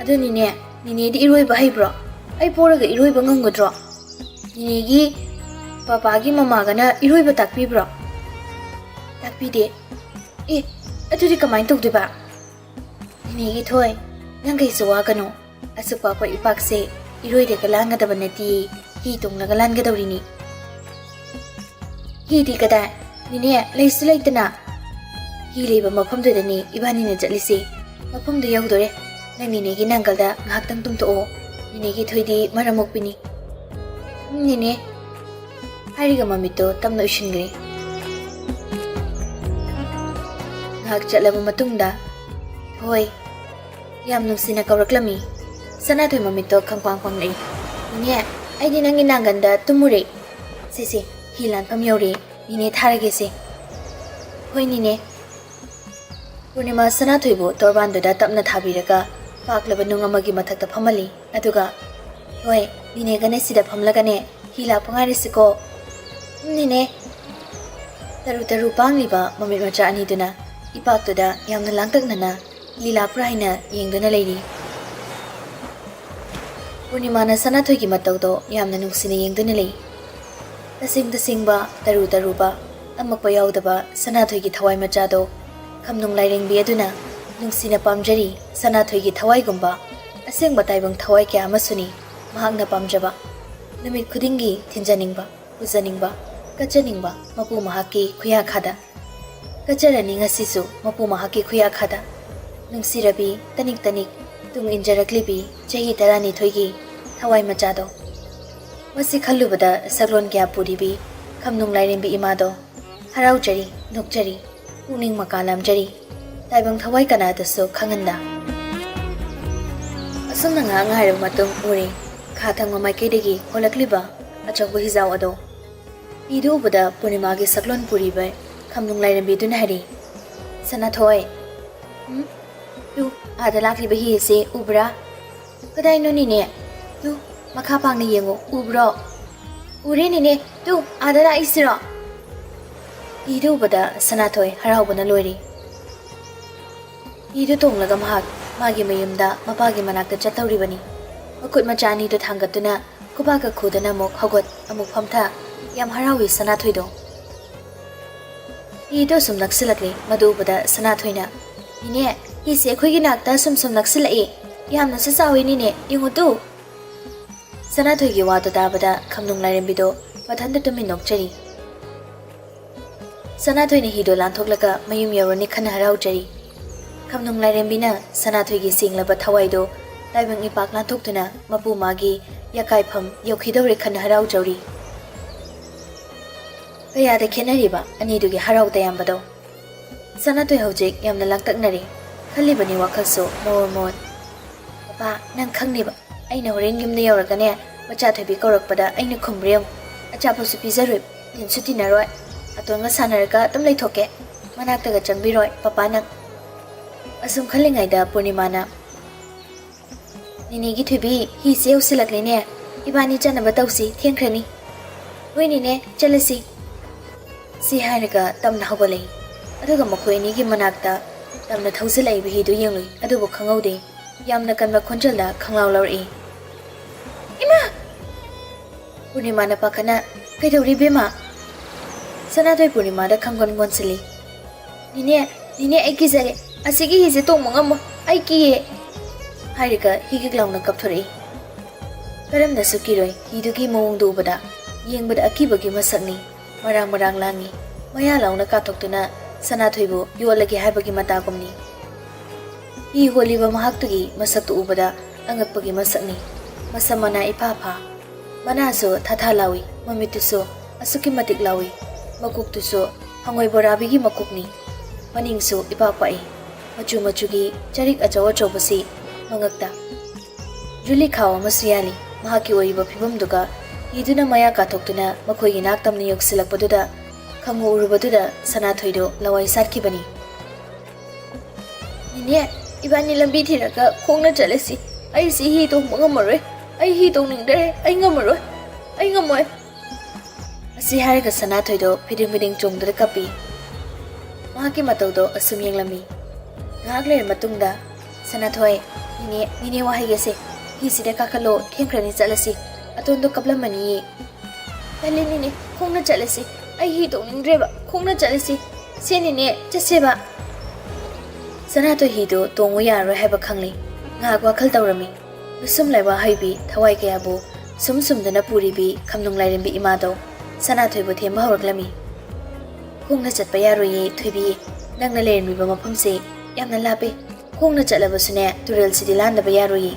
ꯑꯗꯨꯅꯤꯅꯦ, ꯅꯦꯅꯦꯗꯤ ꯏꯔꯣꯏꯕ ꯍꯩꯕ꯭ꯔꯣ? ꯑꯩ ꯄꯣꯔꯒ ꯏꯔꯣꯏꯕ ꯉꯝꯒꯗ꯭ꯔꯣ? ꯅꯦꯅꯦꯒꯤ ꯄꯄꯥꯒꯤ ꯃꯃꯥꯒꯅ ꯏꯔꯣꯏꯕ ꯇꯥꯛꯄꯤꯕ꯭ꯔꯣ?" "ꯇꯥꯛꯄꯤꯗꯦ꯫" "ꯑꯦ, ꯑꯗꯨꯗꯤ ꯀꯃꯥꯏꯅ ꯇꯧꯗꯣꯏꯕ?" "ꯅꯦꯅꯦꯒꯤ ꯊꯣꯏ, ꯅꯪ ꯀꯩꯁꯨ ꯋꯥꯒꯅꯨ꯫ ꯑꯁꯨꯛ ꯄꯥꯛꯄ ꯏꯄꯥꯛꯁꯦ ꯏꯔꯣꯏꯔꯒ ꯂꯥꯟꯒꯗꯕ ꯅꯠꯇꯦ, ꯍꯤ ꯇꯣꯡꯂꯒ ꯂꯥꯟꯒꯗꯧꯔꯤꯅꯤ꯫ ꯍꯤꯗꯤ ꯀꯗꯥꯏ? ꯅꯦꯅꯦ, ꯂꯩꯁꯨ ꯂꯩꯇꯅ꯫ ꯍꯤ ꯂꯩꯕ ꯃꯐꯝꯗꯨꯗꯅꯤ ꯏꯕꯥꯅꯤꯅ ꯆꯠꯂꯤꯁꯦ꯫ ꯃꯐꯝꯗꯨ ꯌꯧꯗꯣꯔꯦ꯫ ꯅꯪ ꯅꯦꯅꯦꯒꯤ ꯅꯥꯡꯒꯜꯗ ꯉꯥꯏꯍꯥꯛꯇꯪ ꯇꯨꯝꯊꯣꯛꯑꯣ꯫ ꯅꯦꯅꯦꯒꯤ ꯊꯣꯏꯗꯤ ꯃꯔꯝ ꯃꯣꯛꯄꯤꯅꯤ꯫ "ꯎꯝ, ꯅꯦꯅꯦ," ꯍꯥꯏꯔꯒ ꯃꯃꯤꯠꯇꯣ ꯇꯞꯅ ꯎꯏꯁꯤꯟꯈ꯭ꯔꯦ꯫ ꯉꯥꯏꯍꯥꯛ ꯆꯠꯂꯕ ꯃꯇꯨꯡꯗ, ꯍꯣꯏ, ꯌꯥꯝ ꯅꯨꯡꯁꯤꯅ ꯀꯧꯔꯛꯂꯝꯃꯤ꯫ ꯁꯅꯥꯊꯣꯏ ꯃꯃꯤꯠꯇꯣ ꯈꯪꯄꯥꯡ ꯄꯥꯡꯂꯛꯏ꯫ "ꯅꯦꯅꯦ, ꯑꯩꯗꯤ ꯅꯪꯒꯤ ꯅꯥꯡꯒꯟꯗ ꯇꯨꯝꯃꯨꯔꯦ꯫ ꯁꯦ ꯁꯦ, ꯍꯤ ꯂꯥꯟꯐꯝ ꯌꯧꯔꯦ꯫ ꯅꯦꯅꯦ ꯊꯥꯔꯒꯦꯁꯦ꯫" "ꯍꯣꯏ ꯅꯦꯅꯦ꯫" ꯄꯨꯔꯅꯤꯃꯥ ꯁꯅꯥꯊꯣꯏꯕꯨ ꯇꯣꯔꯕꯥꯟꯗꯨꯗ ꯇꯞꯅ ꯊꯥꯕꯤꯔꯒ ꯄꯥꯛꯂꯕ ꯅꯨꯡ ꯑꯃꯒꯤ ꯃꯊꯛꯇ ꯐꯝꯍꯜꯂꯤ꯫ ꯑꯗꯨꯒ, "ꯍꯣꯏ, ꯅꯦꯅꯦꯒꯅꯦ ꯁꯤꯗ ꯐꯝꯂꯒꯅꯦ ꯍꯤ ꯂꯥꯛꯄ ꯉꯥꯏꯔꯁꯤꯀꯣ꯫" "ꯎꯝ, ꯅꯦꯅꯦ꯫" ꯇꯔꯨ ꯇꯔꯨ ꯄꯥꯡꯂꯤꯕ ꯃꯃꯤꯠ ꯃꯆꯥ ꯑꯅꯤꯗꯨꯅ ꯏꯄꯥꯛꯇꯨꯗ ꯌꯥꯝꯅ ꯂꯥꯡꯇꯛꯅꯅ ꯂꯤꯂꯥ ꯄꯨꯔꯥ ꯍꯥꯏꯅ ꯌꯦꯡꯗꯨꯅ ꯂꯩꯔꯤ꯫ ꯄꯨꯔꯅꯤꯃꯥꯅ ꯁꯅꯥꯊꯣꯏꯒꯤ ꯃꯇꯧꯗꯣ ꯌꯥꯝꯅ ꯅꯨꯡꯁꯤꯅ ꯌꯦꯡꯗꯨꯅ ꯂꯩ꯫ ꯇꯁꯦꯡ ꯇꯁꯦꯡꯕ, ꯇꯔꯨ ꯇꯔꯨꯕ, ꯑꯃꯛꯄ ꯌꯥꯎꯗꯕ ꯁꯅꯥꯊꯣꯏꯒꯤ ꯊꯋꯥꯏ ꯃꯆꯥꯗꯣ ꯈꯝꯅꯨꯡ ꯂꯥꯏꯔꯦꯝꯕꯤ ꯑꯗꯨꯅ ꯅꯨꯡꯁꯤꯅ ꯄꯥꯝꯖꯔꯤ꯫ ꯁꯅꯥꯊꯣꯏꯒꯤ ꯊꯋꯥꯏꯒꯨꯝꯕ ꯑꯁꯦꯡꯕ ꯇꯥꯏꯕꯪ ꯊꯋꯥꯏ ꯀꯌꯥ ꯑꯃꯁꯨꯅꯤ ꯃꯍꯥꯛꯅ ꯄꯥꯝꯖꯕ꯫ ꯅꯨꯃꯤꯠ ꯈꯨꯗꯤꯡꯒꯤ ꯊꯤꯟꯖꯅꯤꯡꯕ, ꯎꯖꯅꯤꯡꯕ, ꯀꯠꯆꯅꯤꯡꯕ ꯃꯄꯨ ꯃꯍꯥꯛꯀꯤ ꯈꯨꯌꯥꯈꯥꯗ꯫ ꯀꯠꯆꯔꯅꯤ ꯉꯁꯤꯁꯨ ꯃꯄꯨ ꯃꯍꯥꯛꯀꯤ ꯈꯨꯌꯥꯈꯥꯗ꯫ ꯅꯨꯡꯁꯤꯔꯕꯤ, ꯇꯅꯤꯛ ꯇꯅꯤꯛ ꯇꯨꯡ ꯏꯟꯖꯔꯛꯂꯤꯕꯤ ꯆꯍꯤ ꯇꯔꯥꯅꯤꯊꯣꯏꯒꯤ ꯊꯋꯥꯏ ꯃꯆꯥꯗꯣ꯫ ꯃꯁꯤ ꯈꯜꯂꯨꯕꯗ ꯁꯛꯂꯣꯟ ꯀꯌꯥ ꯄꯨꯔꯤꯕꯤ ꯈꯝꯅꯨꯡ ꯂꯥꯏꯔꯦꯝꯕꯤ ꯏꯃꯥꯗꯣ ꯍꯔꯥꯎꯖꯔꯤ, ꯅꯣꯛꯆꯔꯤ, ꯄꯨꯛꯅꯤꯡ ꯃꯀꯥ ꯂꯥꯝꯖꯔꯤ꯫ ꯇꯥꯏꯕꯪ ꯊꯋꯥꯏ ꯀꯅꯥꯗꯁꯨ ꯈꯪꯍꯟꯗ꯫ ꯑꯁꯨꯝꯅ ꯉꯥꯏꯍꯥꯛ ꯉꯥꯏꯔꯕ ꯃꯇꯨꯡ ꯎꯔꯦ, ꯈꯥ ꯊꯪꯕ ꯃꯥꯏꯀꯩꯗꯒꯤ ꯍꯣꯜꯂꯛꯂꯤꯕ ꯑꯆꯧꯕ ꯍꯤꯖꯥꯎ ꯑꯗꯣ꯫ ꯍꯤꯗꯨ ꯎꯕꯗ ꯄꯨꯔꯅꯤꯃꯥꯒꯤ ꯁꯛꯂꯣꯟ ꯄꯨꯔꯤꯕ ꯈꯝꯅꯨꯡ ꯂꯥꯏꯔꯦꯝꯕꯤꯗꯨꯅ ꯍꯥꯏꯔꯤ, "ꯁꯅꯥꯊꯣꯏ, ꯎꯝ? ꯇꯨ, ꯑꯥꯗ ꯂꯥꯛꯂꯤꯕ ꯍꯤ ꯑꯁꯤ ꯎꯕ꯭ꯔꯥ?" "ꯀꯗꯥꯏꯅꯣ ꯅꯦꯅꯦ? ꯇꯨ, ꯃꯈꯥ ꯄꯥꯡꯅ ꯌꯦꯡꯉꯨ, ꯎꯕ꯭ꯔꯣ?" "ꯎꯔꯦ ꯅꯦꯅꯦ, ꯇꯨ, ꯑꯥꯗ ꯂꯥꯛꯏꯁꯤꯔꯣ?" ꯍꯤꯗꯨ ꯎꯕꯗ ꯁꯅꯥꯊꯣꯏ ꯍꯔꯥꯎꯕꯅ ꯂꯣꯏꯔꯦ꯫ ꯍꯤꯗꯨ ꯇꯣꯡꯂꯒ ꯃꯍꯥꯛ ꯃꯥꯒꯤ ꯃꯌꯨꯝꯗ ꯃꯄꯥꯒꯤ ꯃꯅꯥꯛꯇ ꯆꯠꯇꯧꯔꯤꯕꯅꯤ꯫ ꯃꯈꯨꯠ ꯃꯆꯥ ꯑꯅꯤꯗꯨ ꯊꯥꯡꯒꯠꯇꯨꯅ ꯈꯨꯕꯥꯛꯀ ꯈꯨꯗꯅ ꯑꯃꯨꯛ ꯍꯧꯒꯠ ꯑꯃꯨꯛ ꯐꯝꯊ꯫ ꯌꯥꯝ ꯍꯔꯥꯎꯏ ꯁꯅꯥꯊꯣꯏꯗꯣ꯫ ꯍꯤꯗꯨ ꯑꯁꯨꯝ ꯅꯛꯁꯤꯜꯂꯛꯂꯦ꯫ ꯃꯗꯨ ꯎꯕꯗ ꯁꯅꯥꯊꯣꯏꯅ, "ꯅꯦꯅꯦ, ꯍꯤꯁꯦ ꯑꯩꯈꯣꯏꯒꯤ ꯅꯥꯛꯇ ꯁꯨꯝ ꯁꯨꯝ ꯅꯛꯁꯤꯜꯂꯛꯏ꯫ ꯌꯥꯝꯅꯁꯨ ꯆꯥꯎꯏ ꯅꯤꯅꯦ, ꯌꯦꯡꯉꯨ ꯇꯨ꯫ ꯁꯅꯥꯊꯣꯏꯒꯤ ꯋꯥꯗꯨ ꯇꯥꯕꯗ ꯈꯝꯅꯨꯡ ꯂꯥꯏꯔꯦꯝꯕꯤꯗꯣ ꯃꯊꯟꯇ ꯇꯨꯃꯤꯟ ꯅꯣꯛꯆꯔꯤ꯫ ꯁꯅꯥꯊꯣꯏꯅ ꯍꯤꯗꯣ ꯂꯥꯟꯊꯣꯛꯂꯒ ꯃꯌꯨꯝ ꯌꯧꯔꯅꯤ ꯈꯟꯅ ꯍꯔꯥꯎꯖꯔꯤ꯫ ꯈꯝꯅꯨꯡ ꯂꯥꯏꯔꯦꯝꯕꯤꯅ ꯁꯅꯥꯊꯣꯏꯒꯤ ꯁꯦꯡꯂꯕ ꯊꯋꯥꯏꯗꯣ ꯇꯥꯏꯕꯪ ꯏꯄꯥꯛ ꯂꯥꯟꯊꯣꯛꯇꯨꯅ ꯃꯄꯨ ꯃꯥꯒꯤ ꯌꯥꯀꯥꯏꯐꯝ ꯌꯧꯈꯤꯗꯧꯔꯦ ꯈꯟꯅ ꯍꯔꯥꯎꯖꯔꯤ꯫ ꯀꯌꯥꯗ ꯈꯦꯠꯅꯔꯤꯕ ꯑꯅꯤꯗꯨꯒꯤ ꯍꯔꯥꯎ ꯇꯌꯥꯝꯕꯗꯣ! ꯁꯅꯥꯊꯣꯏ ꯍꯧꯖꯤꯛ ꯌꯥꯝꯅ ꯂꯥꯡꯇꯛꯅꯔꯦ꯫ ꯈꯜꯂꯤꯕꯅꯤ ꯋꯥꯈꯜꯁꯨ ꯃꯑꯣꯟ ꯃꯑꯣꯟ꯫ "ꯄꯄꯥ, ꯅꯪ ꯈꯪꯅꯤꯕ, ꯑꯩꯅ ꯍꯣꯔꯦꯟ ꯌꯨꯝꯗ ꯌꯧꯔꯒꯅꯦ, ꯃꯆꯥ ꯊꯣꯏꯕꯤ ꯀꯧꯔꯛꯄꯗ ꯑꯩꯅ ꯈꯨꯝꯕ꯭ꯔ ꯌꯦꯡꯉꯨ꯫ ꯑꯆꯥꯄꯣꯠꯁꯨ ꯄꯤꯖꯔꯣꯏ, ꯇꯤꯟꯁꯨ ꯇꯤꯟꯅꯔꯣꯏ꯫ ꯑꯇꯣꯟꯒ ꯁꯥꯟꯅꯔꯒ ꯑꯗꯨꯝ ꯂꯩꯊꯣꯛꯀꯦ꯫ ꯃꯅꯥꯛꯇꯒ ꯆꯪꯕꯤꯔꯣꯏ, ꯄꯄꯥ ꯅꯪ꯫" ꯑꯁꯨꯝ ꯈꯜꯂꯤꯉꯩꯗ ꯄꯨꯔꯅꯤꯃꯥꯅ, "ꯅꯦꯅꯦꯒꯤ ꯊꯣꯏꯕꯤ, ꯍꯤꯁꯦ ꯌꯧꯁꯤꯜꯂꯛꯂꯦꯅꯦ꯫ ꯏꯕꯥꯅꯤ ꯆꯠꯅꯕ ꯇꯧꯁꯤ, ꯊꯦꯡꯈ꯭ꯔꯅꯤ꯫" "ꯍꯣꯏ ꯅꯦꯅꯦ, ꯆꯠꯂꯁꯤ꯫" ꯁꯤ ꯍꯥꯏꯔꯒ ꯇꯝꯅ ꯍꯧꯒꯠꯂꯛꯏ꯫ ꯑꯗꯨꯒ ꯃꯈꯣꯏ ꯑꯅꯤꯒꯤ ꯃꯅꯥꯛꯇ ꯇꯝꯅ ꯊꯧꯖꯤꯜꯂꯛꯏꯕ ꯍꯤꯗꯨ ꯌꯦꯡꯂꯨꯏ, ꯑꯗꯨꯕꯨ ꯈꯪꯍꯧꯗꯦ꯫ ꯌꯥꯝꯅ ꯀꯟꯕ ꯈꯣꯟꯖꯦꯜꯗ ꯈꯪꯂꯥꯎ ꯂꯧꯔꯛꯏ꯫ "ꯏꯃꯥ!" ꯄꯨꯔꯅꯤꯃꯥꯅ ꯄꯥꯈꯠꯅ, "ꯀꯩꯗꯧꯔꯤ ꯏꯕꯦꯝꯃ?" ꯁꯅꯥꯊꯣꯏ ꯄꯨꯔꯅꯤꯃꯥꯗ ꯈꯪꯒꯣꯟ ꯒꯣꯟꯁꯤꯜꯂꯤ꯫ "ꯅꯦꯅꯦ, ꯅꯦꯅꯦ, ꯑꯩ ꯀꯤꯖꯔꯦ꯫ ꯑꯁꯤꯒꯤ ꯍꯤꯁꯦ ꯇꯣꯡꯕ ꯉꯝꯃꯣꯏ꯫ ꯑꯩ ꯀꯤꯌꯦ꯫" ꯍꯥꯏꯔꯒ ꯍꯤꯒꯤꯛ ꯂꯥꯎꯅ ꯀꯞꯊꯣꯔꯛꯏ꯫ ꯀꯔꯝꯅꯁꯨ ꯀꯤꯔꯣꯏ, ꯍꯤꯗꯨꯒꯤ ꯃꯑꯣꯡꯗꯨ ꯎꯕꯗ꯫ ꯌꯦꯡꯕꯗ ꯑꯀꯤꯕꯒꯤ ꯃꯁꯛꯅꯤ꯫ ꯃꯔꯥꯡ ꯃꯔꯥꯡ ꯂꯥꯡꯏ꯫ ꯃꯌꯥ ꯂꯥꯎꯅ ꯀꯥꯊꯣꯛꯇꯨꯅ ꯁꯅꯥꯊꯣꯏꯕꯨ ꯌꯣꯠꯂꯒꯦ ꯍꯥꯏꯕꯒꯤ ꯃꯇꯥꯒꯨꯝꯅꯤ꯫ ꯍꯤ ꯍꯣꯜꯂꯤꯕ ꯃꯍꯥꯛꯇꯨꯒꯤ ꯃꯁꯛꯇꯨ ꯎꯕꯗ ꯑꯉꯛꯄꯒꯤ ꯃꯁꯛꯅꯤ꯫ ꯃꯁꯝ ꯃꯅꯥ ꯏꯐꯥ ꯐꯥ꯫ ꯃꯅꯥꯁꯨ ꯊꯥ ꯊꯥ ꯂꯥꯎꯏ, ꯃꯃꯤꯠꯇꯨꯁꯨ ꯑꯁꯨꯛꯀꯤ ꯃꯇꯤꯛ ꯂꯥꯎꯏ꯫ ꯃꯀꯣꯛꯇꯨꯁꯨ ꯍꯉꯣꯏ ꯕꯣꯔꯥꯕꯤꯒꯤ ꯃꯀꯣꯛꯅꯤ꯫ ꯃꯅꯤꯡꯁꯨ ꯏꯄꯥꯛ ꯄꯥꯛꯏ꯫ ꯃꯆꯨ ꯃꯆꯨꯒꯤ ꯆꯔꯤꯛ ꯑꯆꯧ ꯑꯆꯧꯕꯁꯤ ꯃꯉꯛꯇ꯫ ꯖꯨꯂꯤ ꯈꯥꯎ ꯑꯃꯁꯨ ꯌꯥꯜꯂꯤ꯫ ꯃꯍꯥꯛꯀꯤ ꯑꯣꯏꯔꯤꯕ ꯐꯤꯕꯝꯗꯨꯒ ꯍꯤꯗꯨꯅ ꯃꯌꯥ ꯀꯥꯊꯣꯛꯇꯨꯅ ꯃꯈꯣꯏꯒꯤ ꯅꯥꯛ ꯇꯝꯅ ꯌꯧꯁꯤꯜꯂꯛꯄꯗꯨꯗ ꯈꯪꯎ ꯎꯔꯨꯕꯗꯨꯗ ꯁꯅꯥꯊꯣꯏꯗꯣ ꯂꯋꯥꯏ ꯁꯥꯠꯈꯤꯕꯅꯤ꯫ "ꯅꯦꯅꯦ, ꯏꯕꯥꯅꯤ ꯂꯝꯕꯤ ꯊꯤꯔꯒ ꯈꯣꯡꯅ ꯆꯠꯂꯁꯤ꯫ ꯑꯩꯁꯤ ꯍꯤ ꯇꯣꯡꯕ ꯉꯝꯃꯔꯣꯏ꯫ ꯑꯩ ꯍꯤ ꯇꯣꯡꯅꯤꯡꯗꯔꯦ꯫ ꯑꯩ ꯉꯝꯃꯔꯣꯏ꯫ ꯑꯩ ꯉꯝꯃꯣꯏ꯫" ꯑꯁꯤ ꯍꯥꯏꯔꯒ ꯁꯅꯥꯊꯣꯏꯗꯣ ꯐꯤꯗꯤꯡ ꯐꯤꯗꯤꯡ ꯆꯣꯡꯗꯨꯅ ꯀꯞꯄꯤ꯫ ꯃꯍꯥꯛꯀꯤ ꯃꯇꯧꯗꯣ ꯑꯁꯨꯝ ꯌꯦꯡꯂꯝꯃꯤ꯫ ꯉꯥꯏꯍꯥꯛ ꯂꯩꯔ ꯃꯇꯨꯡꯗ, "ꯁꯅꯥꯊꯣꯏ, ꯅꯦꯅꯦ, ꯅꯦꯅꯦ ꯋꯥ ꯍꯥꯏꯒꯦꯁꯦ꯫ ꯍꯤꯁꯤꯗ ꯀꯥꯈꯠꯂꯣ, ꯊꯦꯡꯈ꯭ꯔꯅꯤ, ꯆꯠꯂꯁꯤ꯫ ꯑꯇꯣꯟꯗꯣ ꯀꯞꯂꯝꯃꯅꯤꯌꯦ꯫" "ꯇꯜꯂꯦ ꯅꯦꯅꯦ, ꯈꯣꯡꯅ ꯆꯠꯂꯁꯤ꯫ ꯑꯩ ꯍꯤ ꯇꯣꯡꯅꯤꯡꯗ꯭ꯔꯦꯕ, ꯈꯣꯡꯅ ꯆꯠꯂꯁꯤ꯫ ꯁꯦ ꯅꯦꯅꯦ, ꯆꯠꯁꯦꯕ꯫" ꯁꯅꯥꯊꯣꯏ ꯍꯤꯗꯨ ꯇꯣꯡꯉꯨ ꯌꯥꯔꯔꯣꯏ ꯍꯥꯏꯕ ꯈꯪꯂꯤ꯫ ꯉꯥꯏꯍꯥꯛ ꯋꯥꯈꯜ ꯇꯧꯔꯝꯃꯤ꯫ ꯃꯤꯁꯨꯝ ꯂꯥꯏꯋꯥ ꯍꯩꯕꯤ ꯊꯋꯥꯏ ꯀꯌꯥꯕꯨ ꯁꯨꯝ ꯁꯨꯝꯗꯨꯅ ꯄꯨꯔꯤꯕꯤ ꯈꯝꯅꯨꯡ ꯂꯥꯏꯔꯦꯝꯕꯤ ꯏꯃꯥꯗꯣ ꯁꯅꯥꯊꯣꯏꯕꯨ ꯊꯦꯝꯕ ꯍꯧꯔꯛꯂꯝꯃꯤ꯫ "ꯈꯣꯡꯅ ꯆꯠꯄ ꯌꯥꯔꯣꯏꯌꯦ ꯊꯣꯏꯕꯤ, ꯅꯪꯅ ꯂꯩꯔꯝꯃꯤꯕ ꯃꯐꯝꯁꯦ ꯌꯥꯝꯅ ꯂꯥꯞꯄꯦ꯫ ꯈꯣꯡꯅ ꯆꯠꯂꯕꯁꯨꯅꯦ ꯇꯨꯔꯦꯜꯁꯤꯗꯤ ꯂꯥꯟꯗꯕ ꯌꯥꯔꯣꯏꯌꯦ꯫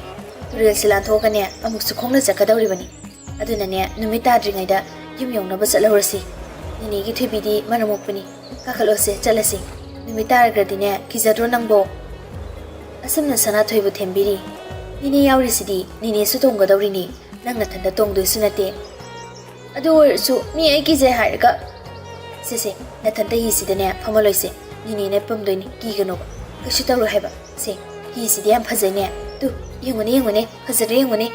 ꯇꯨꯔꯦꯜꯁꯤ ꯂꯥꯟꯊꯣꯛꯑꯒꯅꯦ ꯑꯃꯨꯛꯁꯨ ꯈꯣꯡꯅ ꯆꯠꯀꯗꯧꯔꯤꯕꯅꯤ꯫ ꯑꯗꯨꯅꯅꯦ ꯅꯨꯃꯤꯠ ꯇꯥꯗ꯭ꯔꯤꯉꯩꯗ ꯌꯨꯝ ꯌꯧꯅꯕ ꯆꯠꯍꯧꯔꯁꯤ꯫ ꯅꯦꯅꯦꯒꯤ ꯊꯣꯏꯕꯤꯗꯤ ꯃꯔꯝ ꯃꯣꯛꯄꯅꯤ꯫ ꯀꯥꯈꯠꯂꯣꯁꯦ ꯆꯠꯂꯁꯤ꯫ ꯅꯨꯃꯤꯠ ꯇꯥꯔꯒꯗꯤꯅꯦ ꯀꯤꯖꯗ꯭ꯔꯣ ꯅꯪꯕꯣ?" ꯑꯁꯨꯝꯅ ꯁꯅꯥꯊꯣꯏꯕꯨ ꯊꯦꯝꯕꯤꯔꯤ꯫ "ꯅꯦꯅꯦ ꯌꯥꯎꯔꯤꯁꯤꯗꯤ ꯅꯦꯅꯦꯁꯨ ꯇꯣꯡꯒꯗꯧꯔꯤꯅꯤ, ꯅꯪ ꯅꯊꯟꯇ ꯇꯣꯡꯗꯣꯏꯁꯨ ꯅꯠꯇꯦ꯫ ꯑꯗꯨ ꯑꯣꯏꯔꯁꯨ ꯃꯤ ꯑꯩ ꯀꯤꯖꯩ ꯍꯥꯏꯔꯒ꯫ ꯁꯦ ꯁꯦ, ꯅꯊꯟꯇ ꯍꯤꯁꯤꯗꯅꯦ ꯐꯝꯍꯜꯂꯣꯏꯁꯦ꯫ ꯅꯦꯅꯦꯅ ꯄꯝꯗꯣꯏꯅꯤ, ꯀꯤꯒꯅꯣꯕ꯫ ꯀꯩꯁꯨ ꯇꯧꯔꯣꯏ ꯍꯥꯏꯕ꯫ ꯁꯦ, ꯍꯤꯁꯤꯗꯤ ꯌꯥꯝ ꯐꯖꯩꯅꯦ꯫ ꯇꯨ, ꯌꯦꯡꯉꯨꯅꯦ, ꯌꯦꯡꯉꯨꯅꯦ, ꯐꯖꯗ꯭ꯔꯥ ꯌꯦꯡꯉꯨꯅꯦ?"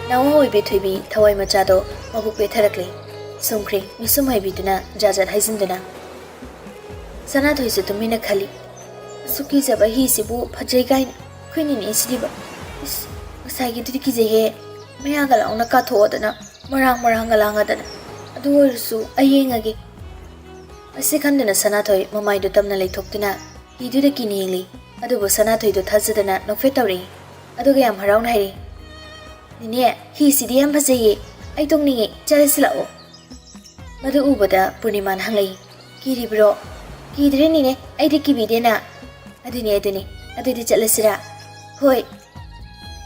ꯅꯋꯥ ꯑꯣꯏꯕꯤ ꯊꯣꯏꯕꯤ ꯊꯋꯥꯏ ꯃꯆꯥꯗꯣ ꯃꯕꯨꯛ ꯄꯦꯊꯔꯛꯂꯦ꯫ ꯁꯨꯝꯈ꯭ꯔꯦ ꯃꯤꯁꯨꯝ ꯍꯩꯕꯤꯗꯨꯅ ꯖꯥꯠ ꯖꯥꯠ ꯍꯥꯏꯖꯤꯟꯗꯨꯅ꯫ ꯁꯅꯥꯊꯣꯏꯁꯨ ꯇꯨꯃꯤꯟꯅ ꯈꯜꯂꯤ, "ꯑꯁꯨꯛ ꯀꯤꯖꯕ ꯍꯤꯁꯤꯕꯨ ꯐꯖꯩ ꯀꯥꯏꯅ ꯑꯩꯈꯣꯏ ꯅꯦꯅꯦꯁꯤꯗꯤꯕ꯫ ꯏꯁ, ꯉꯁꯥꯏꯒꯤꯗꯨꯗꯤ ꯀꯤꯖꯩꯍꯦ꯫ ꯃꯌꯥꯒ ꯂꯥꯎꯅ ꯀꯥꯊꯣꯛꯑꯗꯅ, ꯃꯔꯥꯡ ꯃꯔꯥꯡꯒ ꯂꯥꯡꯉꯗꯅ꯫ ꯑꯗꯨ ꯑꯣꯏꯔꯁꯨ ꯑꯩ ꯌꯦꯡꯉꯒꯦ꯫" ꯑꯁꯤ ꯈꯟꯗꯨꯅ ꯁꯅꯥꯊꯣꯏ ꯃꯃꯥꯏꯗꯨ ꯇꯝꯅ ꯂꯩꯊꯣꯛꯇꯨꯅ ꯍꯤꯗꯨꯗ ꯀꯤꯅ ꯌꯦꯡꯂꯤ꯫ ꯑꯗꯨꯕꯨ ꯁꯅꯥꯊꯣꯏꯗꯨ ꯊꯥꯖꯗꯅ ꯅꯣꯛꯐꯦꯠ ꯇꯧꯔꯛꯏ꯫ ꯑꯗꯨꯒ ꯌꯥꯝ ꯍꯔꯥꯎꯅ ꯍꯥꯏꯔꯤ, "ꯅꯦꯅꯦ, ꯍꯤꯁꯤꯗꯤ ꯌꯥꯝ ꯐꯖꯩꯌꯦ꯫ ꯑꯩ ꯇꯣꯡꯅꯤꯡꯉꯦ꯫ ꯆꯠꯂꯁꯤ ꯂꯥꯛꯑꯣ꯫" ꯃꯗꯨ ꯎꯕꯗ ꯄꯨꯔꯅꯤꯃꯥꯅ ꯍꯪꯂꯛꯏ, "ꯀꯤꯔꯤꯕ꯭ꯔꯣ?" "ꯀꯤꯗ꯭ꯔꯦ ꯅꯦꯅꯦ, ꯑꯩꯗꯤ ꯀꯤꯕꯤꯗꯦꯅ꯫" "ꯑꯗꯨꯅꯦ, ꯑꯗꯨꯅꯦ꯫ ꯑꯗꯨꯗꯤ ꯆꯠꯂꯁꯤꯔꯥ?" "ꯍꯣꯏ꯫"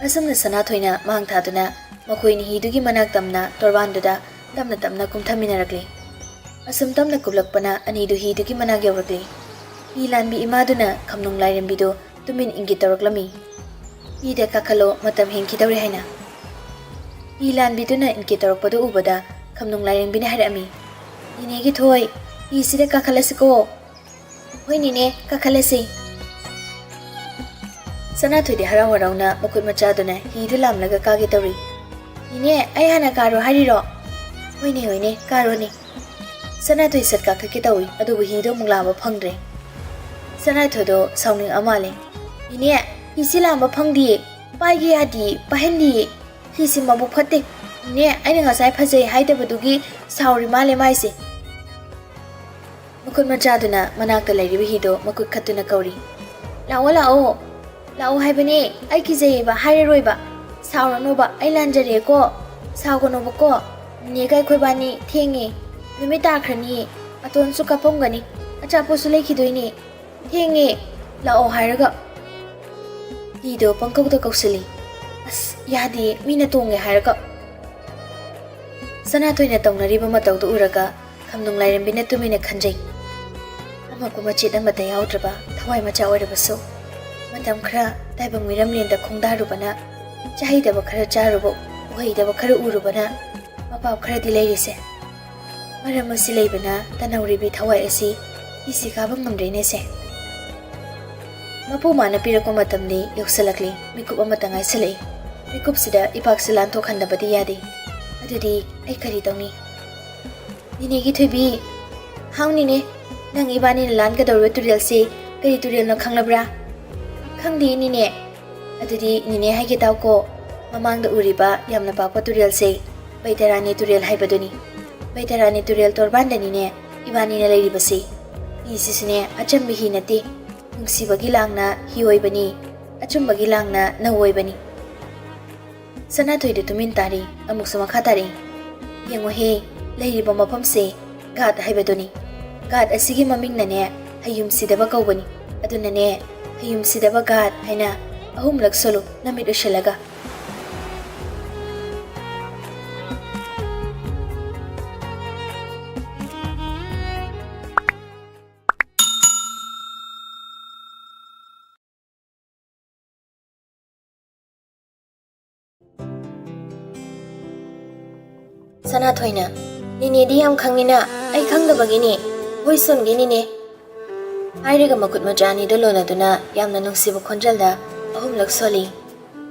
ꯑꯁꯨꯝꯅ ꯁꯅꯥꯊꯣꯏꯅ ꯃꯥꯡ ꯊꯥꯗꯨꯅ ꯃꯈꯣꯏꯅꯤ ꯍꯤꯗꯨꯒꯤ ꯃꯅꯥꯛ ꯇꯝꯅ ꯇꯣꯔꯕꯥꯟꯗꯨꯗ ꯇꯞꯅ ꯇꯞꯅ ꯀꯨꯝꯊꯃꯤꯟꯅꯔꯛꯂꯤ꯫ ꯑꯁꯨꯝ ꯇꯞꯅ ꯀꯨꯝꯂꯛꯄꯅ ꯑꯅꯤꯗꯨ ꯍꯤꯗꯨꯒꯤ ꯃꯅꯥꯛ ꯌꯧꯔꯛꯂꯤ꯫ ꯍꯤ ꯂꯥꯟꯕꯤ ꯏꯃꯥꯗꯨꯅ ꯈꯝꯅꯨꯡ ꯂꯥꯏꯔꯦꯝꯕꯤꯗꯨ ꯇꯨꯃꯤꯟ ꯏꯪꯒꯤꯠ ꯇꯧꯔꯛꯂꯝꯃꯤ꯫ "ꯍꯤꯗ ꯀꯥꯈꯠꯂꯣ, ꯃꯇꯝ ꯍꯦꯟꯈꯤꯗꯧꯔꯦ" ꯍꯥꯏꯅ꯫ ꯍꯤ ꯂꯥꯟꯕꯤꯗꯨꯅ ꯏꯪꯒꯤꯠ ꯇꯧꯔꯛꯄꯗꯨ ꯎꯕꯗ ꯈꯝꯅꯨꯡ ꯂꯥꯏꯔꯦꯝꯕꯤꯅ ꯍꯥꯏꯔꯛꯑꯝꯃꯤ, "ꯅꯦꯅꯦꯒꯤ ꯊꯣꯏ, ꯍꯤꯁꯤꯗ ꯀꯥꯈꯠꯂꯁꯤꯀꯣ꯫" "ꯍꯣꯏ ꯅꯦꯅꯦ, ꯀꯥꯈꯠꯂꯁꯤ꯫" ꯁꯅꯥꯊꯣꯏꯗꯤ ꯍꯔꯥꯎ ꯍꯔꯥꯎꯅ ꯃꯈꯨꯠ ꯃꯆꯥꯗꯨꯅ ꯍꯤꯗꯨ ꯂꯥꯝꯂꯒ ꯀꯥꯒꯦ ꯇꯧꯔꯤ꯫ "ꯅꯦꯅꯦ, ꯑꯩ ꯍꯥꯟꯅ ꯀꯥꯔꯣ ꯍꯥꯏꯔꯤꯔꯣ?" "ꯍꯣꯏꯅꯦ, ꯍꯣꯏꯅꯦ, ꯀꯥꯔꯣꯅꯦ꯫" ꯁꯅꯥꯊꯣꯏ ꯁꯠ ꯀꯥꯈꯠꯀꯦ ꯇꯧꯏ, ꯑꯗꯨꯕꯨ ꯍꯤꯗꯣ ꯑꯃꯨꯛ ꯂꯥꯝꯕ ꯐꯪꯗ꯭ꯔꯦ꯫ ꯁꯅꯥꯊꯣꯏꯗꯣ ꯁꯥꯎꯅꯤꯡ ꯃꯥꯜꯂꯦ꯫ "ꯅꯦꯅꯦ, ꯍꯤꯁꯤ ꯂꯥꯝꯕ ꯐꯪꯗꯤꯌꯦ, ꯄꯥꯏꯒꯦ ꯌꯥꯗꯤꯌꯦ, ꯄꯥꯏꯍꯟꯗꯤꯌꯦ꯫ ꯍꯤꯁꯤ ꯃꯕꯨꯛ ꯐꯠꯇꯦ꯫ ꯅꯦꯅꯦ, ꯑꯩꯅ ꯉꯁꯥꯏ ꯐꯖꯩ ꯍꯥꯏꯗꯕꯗꯨꯒꯤ ꯁꯥꯎꯔꯤ ꯃꯥꯜꯂꯦ ꯃꯥꯏꯁꯦ꯫" ꯃꯈꯨꯠ ꯃꯆꯥꯗꯨꯅ ꯃꯅꯥꯛꯇ ꯂꯩꯔꯤꯕ ꯍꯤꯗꯣ ꯃꯈꯨꯠ ꯈꯠꯇꯨꯅ ꯀꯧꯔꯤ꯫ "ꯂꯥꯛꯑꯣ, ꯂꯥꯛꯑꯣ, ꯂꯥꯛꯑꯣ ꯍꯥꯏꯕꯅꯦ, ꯑꯩ ꯀꯤꯖꯩꯌꯦꯕ, ꯍꯥꯏꯔꯔꯣꯏꯕ꯫ ꯁꯥꯎꯔꯅꯣꯕ, ꯑꯩ ꯂꯥꯟꯖꯔꯦꯀꯣ, ꯁꯥꯎꯒꯅꯣꯕꯀꯣ꯫ ꯅꯦꯅꯦꯒ ꯑꯩꯈꯣꯏꯕꯥꯅꯤ ꯊꯦꯡꯉꯦ, ꯅꯨꯃꯤꯠ ꯇꯥꯈ꯭ꯔꯅꯤꯌꯦ, ꯑꯇꯣꯟꯁꯨ ꯀꯥꯞꯄꯝꯒꯅꯤ, ꯑꯆꯥꯄꯣꯠꯁꯨ ꯂꯩꯈꯤꯗꯣꯏꯅꯦ꯫ ꯊꯦꯡꯉꯦ, ꯂꯥꯛꯑꯣ ꯍꯥꯏꯔꯒ ꯍꯤꯗꯣ ꯄꯪꯀꯧꯗ ꯀꯧꯁꯤꯜꯂꯤ꯫ ꯑꯁ, ꯌꯥꯗꯦ, ꯃꯤꯅ ꯇꯣꯡꯉꯦ ꯍꯥꯏꯔꯒ꯫" ꯁꯅꯥꯊꯣꯏꯅ ꯇꯧꯅꯔꯤꯕ ꯃꯇꯧꯗꯨ ꯎꯔꯒ ꯈꯝꯅꯨꯡ ꯂꯥꯏꯔꯦꯝꯕꯤꯅ ꯇꯨꯃꯤꯟꯅ ꯈꯟꯖꯩ꯫ ꯑꯃꯛꯄ ꯃꯆꯦꯠ ꯑꯃꯠꯇ ꯌꯥꯎꯗ꯭ꯔꯕ ꯊꯋꯥꯏ ꯃꯆꯥ ꯑꯣꯏꯔꯕꯁꯨ, ꯃꯇꯝ ꯈꯔ ꯇꯥꯏꯕꯪ ꯃꯤꯔꯝꯂꯦꯟꯗ ꯈꯣꯡꯗꯥꯔꯨꯕꯅ, ꯆꯥꯍꯩꯗꯕ ꯈꯔ ꯆꯥꯔꯨꯕ, ꯎꯍꯩꯗꯕ ꯈꯔ ꯎꯔꯨꯕꯅ ꯃꯄꯥꯞ ꯈꯔꯗꯤ ꯂꯩꯔꯤꯁꯦ꯫ ꯃꯔꯝ ꯑꯁꯤ ꯂꯩꯕꯅ ꯇꯅꯧꯔꯤꯕꯤ ꯊꯋꯥꯏ ꯑꯁꯤ ꯍꯤꯁꯤ ꯀꯥꯕ ꯉꯝꯗ꯭ꯔꯦꯅꯦꯁꯦ꯫ ꯃꯄꯨ ꯃꯥꯅ ꯄꯤꯔꯛꯄ ꯃꯇꯝꯗꯤ ꯌꯧꯁꯤꯜꯂꯛꯂꯤ, ꯃꯤꯀꯨꯞ ꯑꯃꯇ ꯉꯥꯏꯁꯤꯜꯂꯛꯏ꯫ ꯃꯤꯀꯨꯞꯁꯤꯗ ꯏꯄꯥꯛꯁꯤ ꯂꯥꯟꯊꯣꯛꯍꯟꯗꯕꯗꯤ ꯌꯥꯗꯦ꯫ ꯑꯗꯨꯗꯤ ꯑꯩ ꯀꯔꯤ ꯇꯧꯅꯤ? ꯅꯤꯅꯦꯒꯤ ꯊꯣꯏꯕꯤ꯫ ꯍꯥꯎ ꯅꯤꯅꯦ, ꯅꯪ ꯏꯕꯥꯅꯤꯅ ꯂꯥꯟꯒꯗꯧꯔꯤꯕ ꯇꯨꯔꯦꯜꯁꯤ ꯀꯔꯤ ꯇꯨꯔꯦꯜꯅꯣ ꯈꯪꯂꯕ꯭ꯔꯥ? ꯈꯪꯗꯦ ꯅꯤꯅꯦ꯫ ꯑꯗꯨꯗꯤ ꯅꯤꯅꯦ ꯍꯥꯏꯒꯦ ꯇꯥꯎꯀꯣ, ꯃꯃꯥꯡꯗ ꯎꯔꯤꯕ ꯌꯥꯝꯅ ꯄꯥꯛꯄ ꯇꯨꯔꯦꯜꯁꯦ ꯕꯩꯇꯔꯥꯅꯤ ꯇꯨꯔꯦꯜ ꯍꯥꯏꯕꯗꯨꯅꯤ꯫ ꯕꯩꯇꯔꯥꯅꯤ ꯇꯨꯔꯦꯜ ꯇꯣꯔꯕꯥꯟꯗꯅꯤꯅꯦ ꯏꯕꯥꯅꯤꯅ ꯂꯩꯔꯤꯕꯁꯤ꯫ ꯍꯤꯁꯤꯁꯨꯅꯦ ꯑꯆꯝꯕ ꯍꯤ ꯅꯠꯇꯦ, ꯅꯨꯡꯁꯤꯕꯒꯤ ꯂꯥꯡꯅ ꯍꯤ ꯑꯣꯏꯕꯅꯤ, ꯑꯆꯨꯝꯕꯒꯤ ꯂꯥꯡꯅ ꯅꯧ ꯑꯣꯏꯕꯅꯤ꯫ ꯁꯅꯥꯊꯣꯏꯗꯨ ꯇꯨꯃꯤꯟ ꯇꯥꯔꯤ, ꯑꯃꯨꯛꯁꯨ ꯃꯈꯥ ꯇꯥꯔꯛꯏ꯫ ꯌꯦꯡꯉꯨꯍꯦ, ꯂꯩꯔꯤꯕ ꯃꯐꯝꯁꯦ ꯒꯥꯠ ꯍꯥꯏꯕꯗꯨꯅꯤ꯫ ꯒꯥꯠ ꯑꯁꯤꯒꯤ ꯃꯃꯤꯡꯅꯅꯦ ꯍꯌꯨꯝ ꯁꯤꯗꯕ ꯀꯧꯕꯅꯤ꯫ ꯑꯗꯨꯅꯅꯦ ꯍꯌꯨꯝ ꯁꯤꯗꯕ ꯒꯥꯠ ꯍꯥꯏꯅ ꯑꯍꯨꯝꯂꯛ ꯁꯣꯜꯂꯨ ꯅꯃꯤꯠ ꯎꯏꯁꯤꯜꯂꯒ꯫ ꯁꯅꯥꯊꯣꯏꯅ, "ꯅꯦꯅꯦꯗꯤ ꯌꯥꯝ ꯈꯪꯉꯤꯅ, ꯑꯩ ꯈꯪꯗꯕꯒꯤꯅꯦ꯫ ꯍꯣꯏ, ꯁꯣꯟꯒꯦ ꯅꯦꯅꯦ꯫" ꯍꯥꯏꯔꯒ ꯃꯈꯨꯠ ꯃꯆꯥ ꯑꯅꯤꯗꯨ ꯂꯣꯟꯅꯗꯨꯅ ꯌꯥꯝꯅ ꯅꯨꯡꯁꯤꯕ ꯈꯣꯟꯖꯦꯜꯗ ꯑꯍꯨꯝꯂꯛ ꯁꯣꯜꯂꯤ꯫